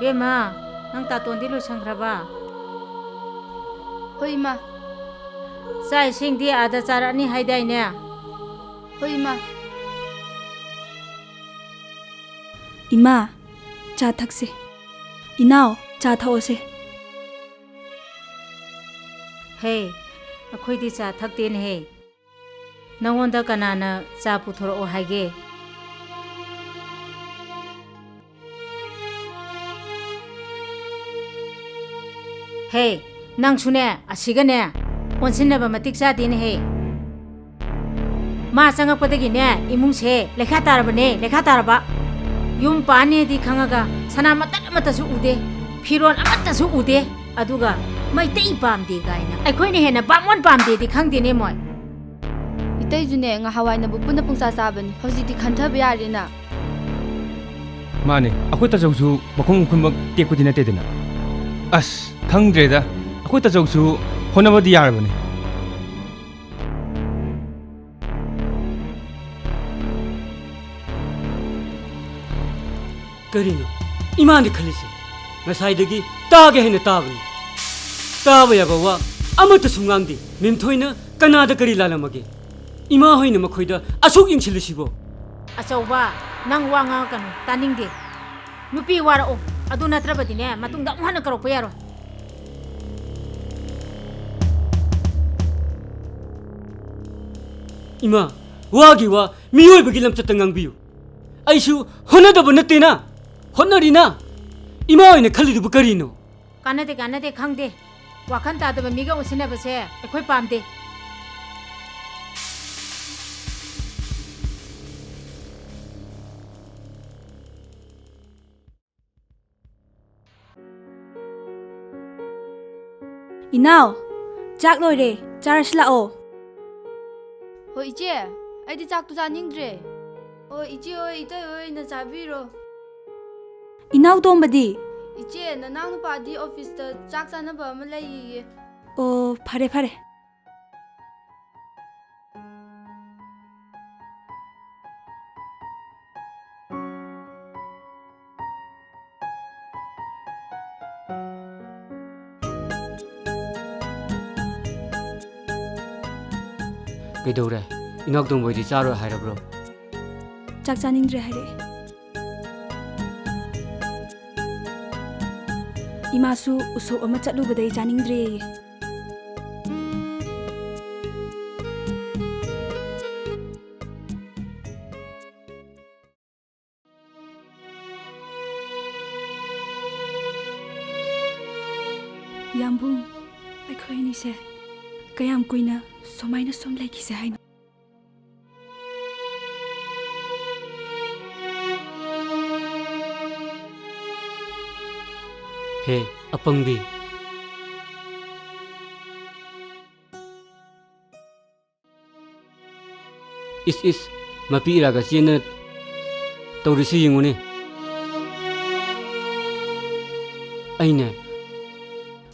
ꯕꯦꯝꯃ, ꯅꯪ ꯇꯥꯇꯣꯟꯗꯤ ꯂꯣꯏꯁꯟꯈ꯭ꯔꯕ? ꯍꯣꯏ, ꯏꯃꯥ꯫ ꯆꯥꯛ ꯏꯁꯤꯡꯗꯤ ꯑꯥꯗ ꯆꯥꯔꯛꯑꯅꯤ ꯍꯥꯏꯗꯥꯏꯅꯦ? ꯍꯣꯏ, ꯏꯃꯥ꯫ ꯏꯃꯥ, ꯆꯥ ꯊꯛꯁꯦ꯫ ꯏꯅꯥꯎ, ꯆꯥ ꯊꯛꯑꯣꯁꯦ꯫ ꯍꯦ, ꯑꯩꯈꯣꯏꯗꯤ ꯆꯥ ꯊꯛꯇꯦꯅꯦꯍꯦ꯫ ꯅꯉꯣꯟꯗ ꯀꯅꯥꯅ ꯆꯥ ꯄꯨꯊꯣꯔꯛꯑꯣ ꯍꯥꯏꯒꯦ? ꯍꯦ, ꯅꯪꯁꯨꯅꯦ, ꯑꯁꯤꯒꯅꯦ, ꯑꯣꯟꯁꯤꯟꯅꯕ ꯃꯇꯤꯛ ꯆꯥꯗꯦꯅꯦꯍꯦ꯫ ꯃꯥ ꯆꯪꯉꯛꯄꯗꯒꯤꯅꯦ, ꯏꯃꯨꯡꯁꯦ ꯂꯩꯈꯥ ꯇꯥꯔꯕꯅꯦ, ꯂꯩꯈꯥ ꯇꯥꯔꯕ꯫ ꯌꯨꯝ ꯄꯥꯟꯅꯦꯗꯤ ꯈꯪꯉꯒ ꯁꯅꯥ ꯃꯇꯠ ꯑꯃꯠꯇꯁꯨ ꯎꯗꯦ, ꯐꯤꯔꯣꯜ ꯑꯃꯠꯇꯁꯨ ꯎꯗꯦ, ꯑꯗꯨꯒ ꯃꯩꯇꯩ ꯄꯥꯝꯗꯦ ꯀꯥꯏꯅ꯫ ꯑꯩꯈꯣꯏꯅ ꯍꯦꯟꯅ ꯕꯥꯃꯣꯟ ꯄꯥꯝꯗꯦꯗꯤ ꯈꯪꯗꯦꯅꯦ ꯃꯣꯏ꯫ ꯏꯇꯩꯁꯨꯅꯦ, ꯉꯍꯥꯟꯋꯥꯏꯅꯕꯨ ꯄꯨꯟꯅ ꯄꯨꯡꯆꯥ ꯆꯥꯕꯅꯤ, ꯍꯧꯖꯤꯛꯇꯤ ꯈꯟꯊꯕ ꯌꯥꯔꯦꯅ꯫ ꯃꯥꯅꯦ, ꯑꯩꯈꯣꯏ ꯇꯥꯆꯧꯁꯨ ꯃꯈꯣꯡ ꯈꯨꯟꯃꯛ ꯇꯦꯛꯄꯗꯤ ꯅꯠꯇꯦꯗꯅ꯫ ꯑꯁ, ꯈꯪꯗ꯭ꯔꯦꯗ, ꯑꯩꯈꯣꯏ ꯇꯥꯆꯧꯁꯨ ꯍꯣꯠꯅꯕꯗꯤ ꯌꯥꯔꯕꯅꯦ꯫ ꯀꯔꯤꯅꯣ ꯏꯃꯥꯅ ꯈꯜꯂꯤꯁꯦ? ꯉꯁꯥꯏꯗꯒꯤ ꯇꯥꯒꯦ ꯍꯥꯏꯅ ꯇꯥꯕꯅꯤ, ꯇꯥꯕ ꯌꯥꯕ ꯋꯥ ꯑꯃꯠꯇꯁꯨ ꯉꯥꯡꯗꯦ꯫ ꯃꯦꯝꯊꯣꯏꯅ ꯀꯅꯥꯗ ꯀꯔꯤ ꯂꯥꯜꯂꯝꯃꯒꯦ? ꯏꯃꯥ ꯍꯣꯏꯅ ꯃꯈꯣꯏꯗ ꯑꯁꯨꯛ ꯌꯦꯡꯁꯤꯜꯂꯤꯁꯤꯕꯣ? ꯑꯆꯧꯕ, ꯅꯪ ꯋꯥ ꯉꯥꯡꯉꯛꯀꯅꯨ, ꯇꯥꯅꯤꯡꯗꯦ꯫ ꯅꯨꯄꯤ ꯋꯥꯔꯛꯑꯣ, ꯑꯗꯨ ꯅꯠꯇ꯭ꯔꯕꯗꯤꯅꯦ, ꯃꯇꯨꯡꯗ ꯑꯃꯨꯛ ꯍꯟꯅ ꯀꯧꯔꯛꯄ ꯌꯥꯔꯣꯏ꯫ ꯏꯃꯥ, ꯋꯥꯒꯤ ꯋꯥ ꯃꯤꯑꯣꯏꯕꯒꯤ ꯂꯝꯆꯠꯇ ꯉꯥꯡꯕꯤꯌꯨ꯫ ꯑꯩꯁꯨ ꯍꯣꯠꯅꯗꯕ ꯅꯠꯇꯦꯅ, ꯍꯣꯠꯅꯔꯤꯅ꯫ ꯏꯃꯥ ꯑꯣꯏꯅ ꯈꯜꯂꯤꯗꯨꯕꯨ ꯀꯔꯤꯅꯣ? ꯀꯥꯟꯅꯗꯦ, ꯀꯥꯟꯅꯗꯦ, ꯈꯪꯗꯦ꯫ ꯋꯥꯈꯜ ꯇꯥꯗꯕ ꯃꯤꯒ ꯑꯣꯟꯁꯤꯟꯅꯕꯁꯦ ꯑꯩꯈꯣꯏ ꯄꯥꯝꯗꯦ꯫ ꯏꯅꯥꯎ, ꯆꯥꯛ ꯂꯣꯏꯔꯦ, ꯆꯥꯔꯁꯤ ꯂꯥꯛꯑꯣ꯫ ꯍꯣꯏ ꯏꯆꯦ, ꯑꯩꯗꯤ ꯆꯥꯛꯇꯨ ꯆꯥꯅꯤꯡꯗ꯭ꯔꯦ꯫ ꯑꯣ ꯏꯆꯦ ꯍꯣꯏ, ꯏꯇꯩ ꯍꯣꯏ ꯑꯣꯏꯅ ꯆꯥꯕꯤꯔꯣ꯫ ꯏꯅꯥꯎ ꯇꯣꯝꯕꯗꯤ? ꯏꯆꯦ, ꯅꯅꯥꯎ ꯅꯨꯄꯥꯗꯤ ꯑꯣꯐꯤꯁꯇ ꯆꯥꯛ ꯆꯥꯅꯕ ꯑꯃ ꯂꯩꯌꯦꯌꯦ꯫ ꯑꯣ, ꯐꯔꯦ ꯐꯔꯦ꯫ ꯀꯩꯗꯧꯔꯦ? ꯏꯅꯥꯎꯇꯣꯝꯕ ꯍꯣꯏꯗꯤ ꯆꯥꯔꯣꯏ ꯍꯥꯏꯔꯕ꯭ꯔꯣ? ꯆꯥꯛ ꯆꯥꯅꯤꯡꯗ꯭ꯔꯦ ꯍꯥꯏꯔꯛꯑꯦ꯫ ꯏꯃꯥꯁꯨ ꯎꯁꯣꯞ ꯑꯃ ꯆꯠꯂꯨꯕꯗꯩ ꯆꯥꯅꯤꯡꯗ꯭ꯔꯦꯌꯦ꯫ ꯌꯥꯝꯕꯨꯡ, ꯑꯩꯈꯣꯏ ꯑꯅꯤꯁꯦ ꯀꯌꯥꯝ ꯀꯨꯏꯅ ꯁꯨꯃꯥꯏꯅ ꯁꯨꯝ ꯂꯩꯈꯤꯁꯦ ꯍꯥꯏꯅꯣ? ꯍꯦ, ꯑꯄꯪꯕꯤ꯫ ꯏꯁ, ꯏꯁ, ꯃꯄꯤ ꯏꯔꯥꯒ ꯆꯦꯟꯗꯅ ꯇꯧꯔꯤꯁꯤ ꯌꯦꯡꯉꯨꯅꯦ꯫ ꯑꯩꯅꯦ,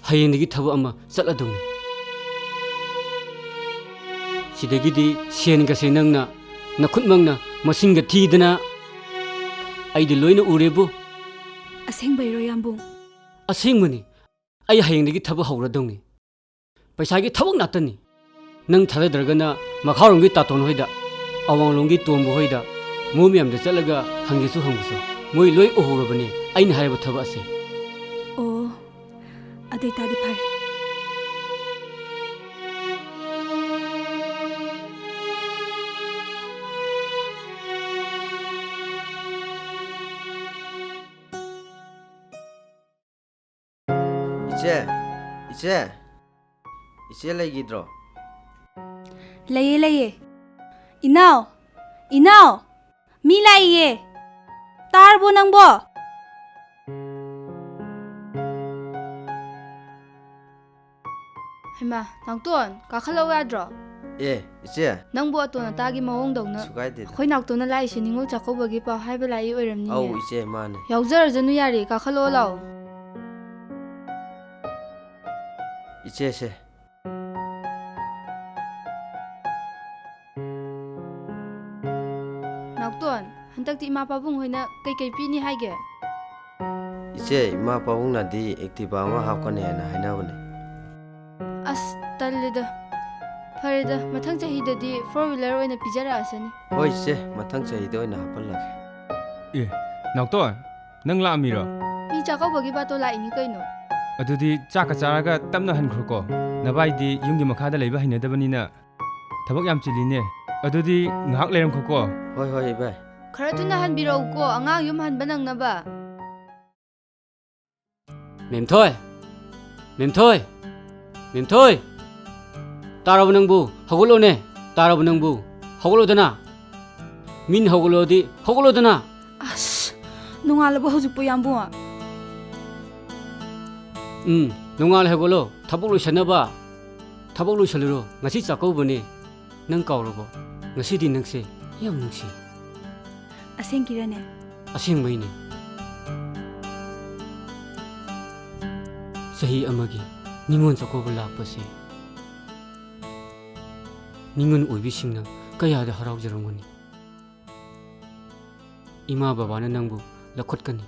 ꯍꯌꯦꯡꯗꯒꯤ ꯊꯕꯛ ꯑꯃ ꯆꯠꯂꯗꯧꯅꯤ꯫ ꯁꯤꯗꯒꯤꯗꯤ ꯁꯦꯟꯒꯁꯦ ꯅꯪꯅ ꯅꯈꯨꯠꯃꯛꯅ ꯃꯁꯤꯡꯒ ꯊꯤꯗꯅ ꯑꯩꯗꯤ ꯂꯣꯏꯅ ꯎꯔꯦꯕꯨ꯫ ꯑꯁꯦꯡꯕꯩꯔꯣ, ꯌꯥꯝꯕꯨꯡ? ꯑꯁꯦꯡꯕꯅꯤ꯫ ꯑꯩ ꯍꯌꯦꯡꯗꯒꯤ ꯊꯕꯛ ꯍꯧꯔꯗꯧꯅꯤ꯫ ꯄꯩꯁꯥꯒꯤ ꯊꯕꯛ ꯉꯥꯛꯇꯅꯤ꯫ ꯅꯪ ꯊꯥꯖꯗ꯭ꯔꯒꯅ ꯃꯈꯥꯔꯣꯝꯒꯤ ꯇꯥꯇꯣꯟ ꯍꯣꯏꯗ, ꯑꯋꯥꯡꯂꯣꯝꯒꯤ ꯇꯣꯝꯕ ꯍꯣꯏꯗ, ꯃꯣꯏ ꯃꯌꯥꯝꯗ ꯆꯠꯂꯒ ꯍꯪꯒꯦꯁꯨ ꯍꯪꯉꯨꯁꯨ꯫ ꯃꯣꯏ ꯂꯣꯏ ꯎꯍꯧꯔꯕꯅꯦ ꯑꯩꯅ ꯍꯥꯏꯔꯤꯕ ꯊꯕꯛ ꯑꯁꯦ꯫ ꯑꯣ, ꯑꯗꯨꯏ ꯇꯥꯗꯤ ꯐꯔꯦ꯫ ꯏꯆꯦ, ꯏꯆꯦ, ꯏꯆꯦ ꯂꯩꯈꯤꯗ꯭ꯔꯣ? ꯂꯩꯌꯦ, ꯂꯩꯌꯦ꯫ ꯏꯅꯥꯎ, ꯏꯅꯥꯎ, ꯃꯤ ꯂꯥꯛꯏꯌꯦ꯫ ꯇꯥꯔꯕꯣ ꯅꯪꯕꯣ? ꯍꯩꯃꯥ, ꯅꯥꯎꯇꯣꯟ, ꯀꯥꯈꯠꯂꯛꯎ ꯌꯥꯗ꯭ꯔꯣ? ꯑꯦ, ꯏꯆꯦ꯫ ꯅꯪꯕꯨ ꯑꯇꯣꯟ ꯑꯇꯥꯒꯤ ꯃꯑꯣꯡꯗꯧꯅ ꯀꯩꯁꯨ ꯀꯥꯏꯗꯦꯗ꯫ ꯑꯩꯈꯣꯏ ꯅꯥꯎꯇꯣꯟꯅ ꯂꯥꯛꯏꯁꯦ ꯅꯤꯉꯣꯜ ꯆꯥꯛꯀꯧꯕꯒꯤ ꯄꯥꯎ ꯍꯥꯏꯕ ꯂꯥꯛꯏ ꯑꯣꯏꯔꯝꯅꯤꯅꯦ꯫ ꯑꯧ, ꯏꯆꯦ, ꯃꯥꯅꯦ꯫ ꯌꯥꯎꯖꯔꯖꯅꯨ ꯌꯥꯔꯦ, ꯀꯥꯈꯠꯂꯛꯑꯣ ꯂꯥꯛꯑꯣ꯫ ꯏꯆꯦꯁꯦ꯫ ꯅꯥꯎꯇꯣꯟ, ꯍꯟꯗꯛꯇꯤ ꯏꯃꯥ ꯄꯥꯕꯨꯡ ꯍꯣꯏꯅ ꯀꯩꯀꯩ ꯄꯤꯅꯤ ꯍꯥꯏꯒꯦ? ꯏꯆꯦ, ꯏꯃꯥ ꯄꯥꯕꯨꯡꯅꯗꯤ Activa ꯑꯃ ꯍꯥꯞꯀꯅꯤ ꯍꯥꯏꯅ ꯍꯥꯏꯅꯕꯅꯦ꯫ ꯑꯁ, ꯇꯜꯂꯦꯗ꯫ ꯐꯔꯦꯗ, ꯃꯊꯪ ꯆꯍꯤꯗꯗꯤ four wheeler ꯑꯣꯏꯅ ꯄꯤꯖꯔꯛꯑꯁꯅꯤ꯫ ꯍꯣꯏ ꯏꯆꯦ, ꯃꯊꯪ ꯆꯍꯤꯗ ꯑꯣꯏꯅ ꯍꯥꯞꯍꯜꯂꯒꯦ꯫ ꯑꯦ, ꯅꯥꯎꯇꯣꯟ, ꯅꯪ ꯂꯥꯛꯑꯝꯃꯤꯔꯣ? ꯃꯤ ꯆꯥꯛꯀꯧꯕꯒꯤ ꯕꯥꯇꯣꯟ ꯂꯥꯛꯏꯅꯤ ꯀꯩꯅꯣ꯫ ꯑꯗꯨꯗꯤ ꯆꯥꯛꯀ ꯆꯥꯔꯒ ꯇꯞꯅ ꯍꯟꯈ꯭ꯔꯣꯀꯣ꯫ ꯅꯕꯥꯏꯗꯤ ꯌꯨꯝꯒꯤ ꯃꯈꯥꯗ ꯂꯩꯕ ꯍꯩꯅꯗꯕꯅꯤꯅ ꯊꯕꯛ ꯌꯥꯝ ꯆꯤꯜꯂꯤꯅꯦ꯫ ꯑꯗꯨꯗꯤ ꯉꯥꯏꯍꯥꯛ ꯂꯩꯔꯝꯈꯣꯀꯣ꯫ ꯍꯣꯏ, ꯍꯣꯏ, ꯏꯕꯥꯏ꯫ ꯈꯔ ꯊꯨꯅ ꯍꯟꯕꯤꯔꯛꯎꯀꯣ, ꯑꯉꯥꯡ ꯌꯨꯝ ꯍꯟꯕ ꯅꯪꯅꯕ꯫ ꯃꯦꯝꯊꯣꯏ! ꯃꯦꯝꯊꯣꯏ! ꯃꯦꯝꯊꯣꯏ! ꯇꯥꯔꯕ ꯅꯪꯕꯨ? ꯍꯧꯒꯠꯂꯣꯅꯦ! ꯇꯥꯔꯕ ꯅꯪꯕꯨ? ꯍꯧꯒꯠꯂꯣꯗꯅ! ꯃꯤꯅ ꯍꯧꯒꯠꯂꯣꯗꯤ ꯍꯧꯒꯠꯂꯣꯗꯅ! ꯑꯁ! ꯅꯣꯡꯉꯥꯜꯂꯕ ꯍꯧꯖꯤꯛꯄꯨ, ꯏꯌꯥꯝꯕꯨꯡ? ꯎꯝ, ꯅꯣꯡꯉꯥꯜ ꯍꯧꯒꯠꯂꯣ, ꯊꯕꯛ ꯂꯣꯏꯁꯟꯅꯕ꯫ ꯊꯕꯛ ꯂꯣꯏꯁꯜꯂꯨꯔꯣ, ꯉꯁꯤ ꯆꯥꯛꯀꯧꯕꯅꯦ꯫ ꯅꯪ ꯀꯥꯎꯔꯕꯣ? ꯉꯁꯤꯗꯤ ꯅꯪꯁꯦ ꯌꯥꯝ ꯅꯨꯡꯁꯤ꯫ ꯑꯁꯦꯡꯀꯤꯔꯅꯦ? ꯑꯁꯦꯡꯕꯩꯅꯦ꯫ ꯆꯍꯤ ꯑꯃꯒꯤ ꯅꯤꯉꯣꯜ ꯆꯥꯛꯀꯧꯕ ꯂꯥꯛꯄꯁꯦ ꯅꯤꯉꯣꯜ ꯑꯣꯏꯕꯤꯁꯤꯡꯅ ꯀꯌꯥꯗ ꯍꯔꯥꯎꯖꯔꯝꯒꯅꯤ꯫ ꯏꯃꯥ ꯕꯕꯥꯅ ꯅꯪꯕꯨ ꯂꯧꯈꯠꯀꯅꯤ꯫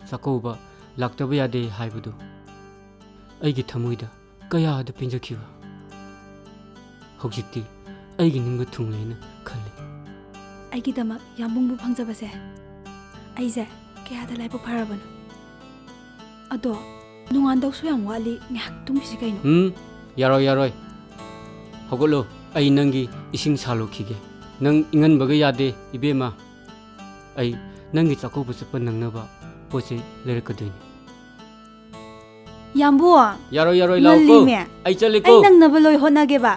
ꯆꯥꯛꯀꯧꯕ ꯂꯥꯛꯇꯕ ꯌꯥꯗꯦ ꯍꯥꯏꯕꯗꯨ ꯑꯩꯒꯤ ꯊꯃꯣꯏꯗ ꯀꯌꯥꯗ ꯄꯦꯟꯖꯈꯤꯕ꯫ ꯍꯧꯖꯤꯛꯇꯤ ꯑꯩꯒꯤ ꯅꯤꯡꯕ ꯊꯨꯡꯂꯦꯅ ꯈꯜꯂꯤ꯫ ꯑꯩꯒꯤꯗꯃꯛ ꯌꯥꯝꯕꯨꯡꯕꯨ ꯐꯪꯖꯕꯁꯦ ꯑꯩꯁꯦ ꯀꯌꯥꯗ ꯂꯥꯏꯕꯛ ꯐꯔꯕꯅꯣ꯫ ꯑꯗꯣ ꯅꯣꯡꯉꯥꯟꯗꯧꯁꯨ ꯌꯥꯝ ꯋꯥꯠꯂꯤ, ꯉꯥꯏꯍꯥꯛ ꯇꯨꯝꯈꯤꯁꯤ ꯀꯩꯅꯣ꯫ ꯎꯝ, ꯌꯥꯔꯣꯏ, ꯌꯥꯔꯣꯏ꯫ ꯍꯧꯒꯠꯂꯣ, ꯑꯩ ꯅꯪꯒꯤ ꯏꯁꯤꯡ ꯁꯥꯜꯂꯨꯈꯤꯒꯦ꯫ ꯅꯪ ꯏꯪꯍꯟꯕꯒ ꯌꯥꯗꯦ, ꯏꯕꯦꯝꯃ꯫ ꯑꯩ ꯅꯪꯒꯤ ꯆꯥꯛꯀꯧꯕ ꯆꯠꯄ ꯅꯪꯅꯕ ꯄꯣꯠ ꯆꯩ ꯂꯩꯔꯛꯀꯗꯣꯏꯅꯤ꯫ ꯌꯥꯝꯕꯨ! ꯌꯥꯔꯣꯏ, ꯌꯥꯔꯣꯏ, ꯂꯥꯛꯑꯣꯀꯣ꯫ ꯉꯜꯂꯤꯃꯦ꯫ ꯑꯩ ꯆꯠꯂꯦꯀꯣ꯫ ꯑꯩ ꯅꯪꯅꯕ ꯂꯣꯏ ꯍꯣꯠꯅꯒꯦꯕ꯫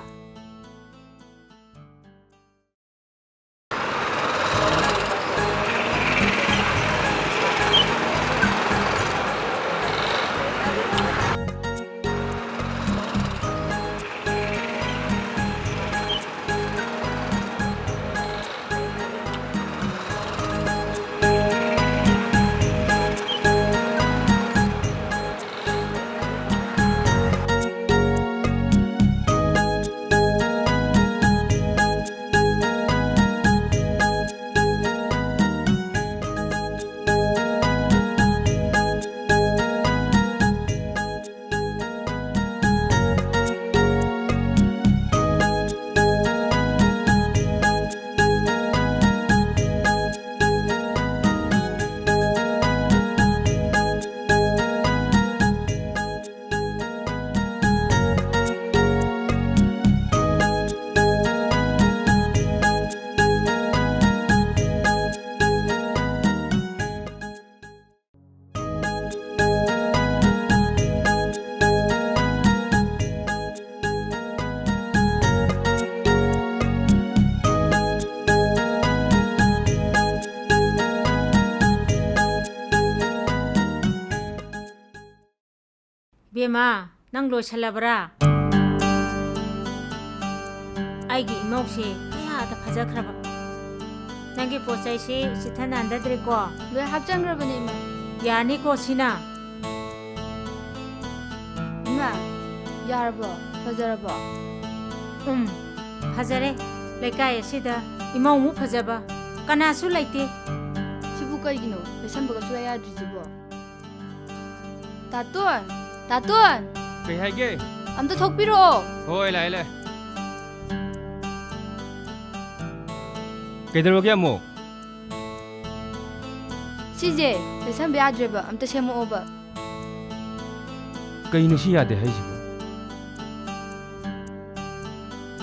ꯏꯕꯦꯝꯃ, ꯅꯪ ꯂꯣꯏꯁꯜꯂꯕ꯭ꯔꯥ? ꯑꯩꯒꯤ ꯏꯃꯧꯁꯦ ꯀꯌꯥꯗ ꯐꯖꯈ꯭ꯔꯕ꯫ ꯅꯪꯒꯤ ꯄꯣꯠ ꯆꯩꯁꯤ ꯆꯤꯠꯊ ꯅꯥꯟꯗꯗ꯭ꯔꯦꯀꯣ? ꯂꯣꯏ ꯍꯥꯞꯆꯟꯈ꯭ꯔꯕꯅꯦ, ꯏꯃꯥ꯫ ꯌꯥꯅꯤꯀꯣ ꯁꯤꯅ? ꯏꯃꯥ, ꯌꯥꯔꯕꯣ? ꯐꯖꯔꯕꯣ? ꯎꯝ, ꯐꯖꯔꯦ꯫ ꯂꯩꯀꯥꯏ ꯑꯁꯤꯗ ꯏꯃꯧꯃꯨꯛ ꯐꯖꯕ ꯀꯅꯥꯁꯨ ꯂꯩꯇꯦ꯫ ꯁꯤꯕꯨ ꯀꯩꯒꯤꯅꯣ? ꯂꯩꯁꯟꯕꯒ ꯁꯨꯡꯌꯥ ꯌꯥꯗ꯭ꯔꯤꯁꯤꯕꯣ? ꯇꯥꯇꯣꯟ! ꯇꯥꯇꯣꯟ! ꯀꯩ ꯍꯥꯏꯒꯦ? ꯑꯝꯇ ꯊꯣꯛꯄꯤꯔꯛꯑꯣ꯫ ꯍꯣꯏ, ꯂꯥꯛꯑꯦ, ꯂꯥꯛꯑꯦ꯫ ꯀꯩꯗꯧꯔꯒꯦ ꯑꯃꯨꯛ? ꯁꯤꯁꯦ ꯂꯩꯁꯟꯕ ꯌꯥꯗ꯭ꯔꯦꯕ, ꯑꯝꯇ ꯁꯦꯝꯃꯛꯑꯣꯕ꯫ ꯀꯩꯅꯣ ꯁꯤ ꯌꯥꯗꯦ ꯍꯥꯏꯁꯤꯕꯣ?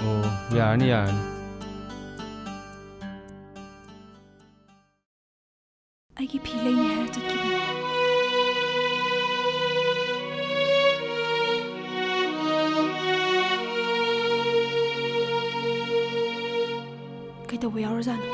ꯑꯣ, ꯌꯥꯔꯅꯤ, ꯌꯥꯔꯅꯤ꯫ ꯑꯩꯒꯤ ꯐꯤ ꯂꯩꯅꯤ ꯍꯥꯏꯔ ꯆꯠꯈꯤꯕꯅꯦ꯫ ꯀꯩꯗꯧꯕ ꯌꯥꯎꯔꯖꯥꯠꯅꯣ?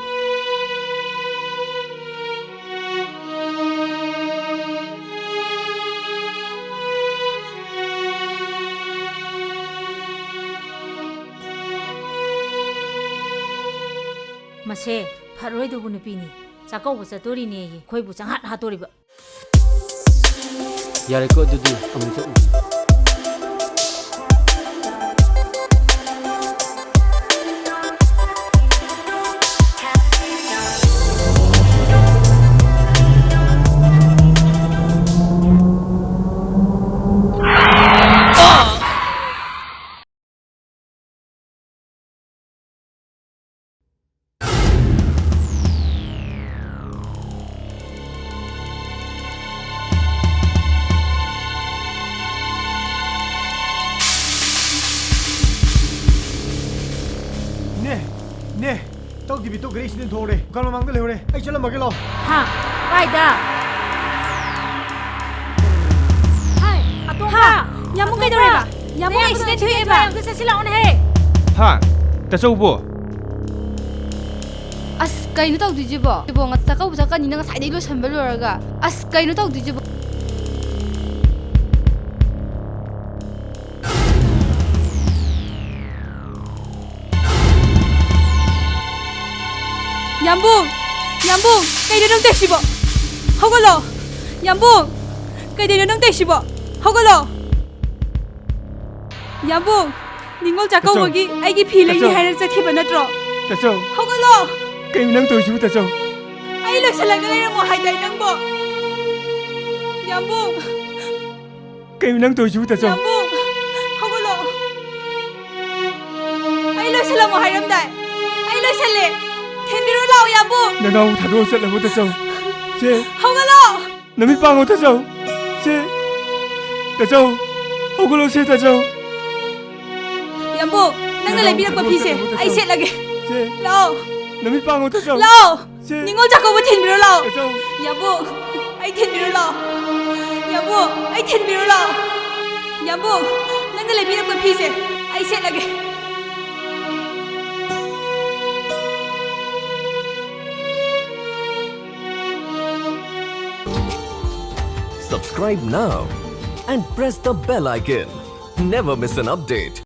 ꯃꯁꯦ ꯐꯔꯣꯏꯗꯧꯕ ꯅꯨꯄꯤꯅꯤ꯫ ꯆꯥꯛꯀꯧꯕ ꯆꯠꯇꯣꯔꯤꯅꯦꯌꯦ, ꯑꯩꯈꯣꯏꯕꯨ ꯆꯪꯍꯥꯠ ꯍꯥꯠꯇꯣꯔꯤꯕ꯫ ꯌꯥꯔꯦꯀꯣ, ꯑꯗꯨꯗꯤ ꯑꯃꯨꯛ ꯆꯠꯂꯨꯁꯤ꯫ ꯏꯅꯦ, ꯏꯅꯦ, ꯇꯧꯗꯕꯤ ꯇꯧꯈ꯭ꯔꯦ, ꯑꯩ ꯁꯤꯗ ꯊꯣꯛꯍꯧꯔꯦ꯫ ꯗꯨꯀꯥꯟ ꯃꯃꯥꯡꯗ ꯂꯩꯍꯧꯔꯦ꯫ ꯑꯩ ꯆꯠꯂꯝꯃꯒꯦ ꯂꯥꯛꯑꯣ꯫ ꯍꯥ? ꯀꯥꯏꯗ? ꯍꯥꯏ, ꯑꯇꯣꯝꯕ! ꯍꯥ? ꯌꯥꯝꯕꯨꯡ ꯑꯇꯣꯝꯕ! ꯀꯩꯗꯧꯔꯦꯕ? ꯌꯥꯝꯕꯨꯡ ꯅꯌꯥꯝꯕꯗꯣ ꯑꯦꯛꯁꯤꯗꯦꯟ ꯊꯣꯛꯑꯦꯕ꯫ ꯑꯝꯇ ꯆꯠꯁꯤ ꯂꯥꯛꯑꯣꯅꯦꯍꯦ꯫ ꯍꯥ? ꯇꯥꯆꯧꯕꯣ? ꯑꯁ, ꯀꯩꯅꯣ ꯇꯧꯗꯣꯏꯁꯤꯕꯣ? ꯁꯤꯕꯣ, ꯉ-, ꯆꯥꯛꯀꯧꯕ ꯆꯠꯀꯅꯤꯅ ꯉꯁꯥꯏꯗꯩ ꯂꯣꯏꯁꯟꯕ ꯂꯣꯏꯔꯒ꯫ ꯑꯁ, ꯀꯩꯅꯣ ꯇꯧꯗꯣꯏꯁꯤꯕꯣ? ꯌꯥꯝꯕꯨꯡ! ꯌꯥꯝꯕꯨꯡ! ꯀꯩꯅꯣ ꯅꯪ ꯇꯧꯏꯁꯤꯕꯣ? ꯍꯧꯒꯠꯂꯣ! ꯌꯥꯝꯕꯨꯡ! ꯀꯩꯗꯧꯔꯤꯅꯣ ꯅꯪ ꯇꯧꯏꯁꯤꯕꯣ? ꯍꯧꯒꯠꯂꯣ! ꯌꯥꯝꯕꯨꯡ! ꯅꯤꯉꯣꯜ ꯆꯥꯛꯀꯧꯕꯒꯤ ꯑꯩꯒꯤ ꯐꯤ ꯂꯩꯅꯤ ꯇꯥꯆꯧ! ꯍꯥꯏꯔ ꯆꯠꯈꯤꯕ ꯅꯠꯇ꯭ꯔꯣ? ꯇꯥꯆꯧ! ꯍꯧꯒꯠꯂꯣ! ꯀꯩꯅꯣ ꯅꯪ ꯇꯧꯔꯤꯁꯤꯕꯨ, ꯇꯥꯆꯧ? ꯑꯩ ꯂꯣꯏꯁꯤꯜꯂꯒ ꯂꯩꯔꯝꯃꯣ ꯍꯥꯏꯗꯥꯏ ꯅꯪꯕꯣ? ꯌꯥꯝꯕꯨꯡ! ꯀꯩꯅꯣ ꯅꯪ ꯇꯧꯔꯤꯁꯤꯕꯨ, ꯇꯥꯆꯧ? ꯌꯥꯝꯕꯨꯡ! ꯍꯧꯒꯠꯂꯣ! ꯑꯩ ꯂꯣꯏꯁꯤꯜꯂꯝꯃꯣ ꯍꯥꯏꯔꯝꯗꯥꯏ? ꯑꯩ ꯂꯣꯏꯁꯤꯜꯂꯦ! ꯊꯤꯟꯕꯤꯔꯣ ꯂꯥꯛꯑꯣ, ꯌꯥꯝꯕꯨꯡ! ꯅꯅꯥꯎ ꯊꯥꯗꯣꯛꯑ ꯆꯠꯂꯕꯣ, ꯇꯥꯆꯧ? ꯁꯦ! ꯍꯧꯒꯠꯂꯣ! ꯅꯃꯤꯠ ꯄꯥꯡꯉꯣ, ꯇꯥꯆꯧ! ꯁꯦ! ꯇꯥꯆꯧ! ꯍꯧꯒꯠꯂꯣ, ꯁꯦ, ꯇꯥꯆꯧ! ꯌꯥꯝꯕꯨꯡ, ꯅꯪꯅ ꯅꯅꯥꯎ ꯂꯩꯕꯤꯔꯛꯄ ꯊꯥꯗꯣꯛꯑ ꯐꯤꯁꯦ ꯆꯠꯂꯕꯣ, ꯑꯩ ꯇꯥꯆꯧ? ꯁꯦꯠꯂꯒꯦ꯫ ꯁꯦ! ꯂꯥꯛꯑꯣ! ꯅꯃꯤꯠ ꯄꯥꯡꯉꯣ, ꯇꯥꯆꯧ! ꯂꯥꯛꯑꯣ! ꯁꯦ! ꯅꯤꯉꯣꯜ ꯆꯥꯛꯀꯧꯕ ꯊꯤꯟꯕꯤꯔꯣ ꯂꯥꯛꯑꯣ! ꯇꯥꯆꯧ! ꯌꯥꯝꯕꯨꯡ, ꯑꯩ ꯊꯤꯟꯕꯤꯔꯣ ꯂꯥꯛꯑꯣ! ꯌꯥꯝꯕꯨꯡ, ꯑꯩ ꯊꯤꯟꯕꯤꯔꯣ ꯂꯥꯛꯑꯣ! ꯌꯥꯝꯕꯨꯡ, ꯅꯪꯅ ꯂꯩꯕꯤꯔꯛꯄ ꯐꯤꯁꯦ ꯑꯩ ꯁꯦꯠꯂꯒꯦ꯫ Subscribe now and press the bell icon. Never miss an update.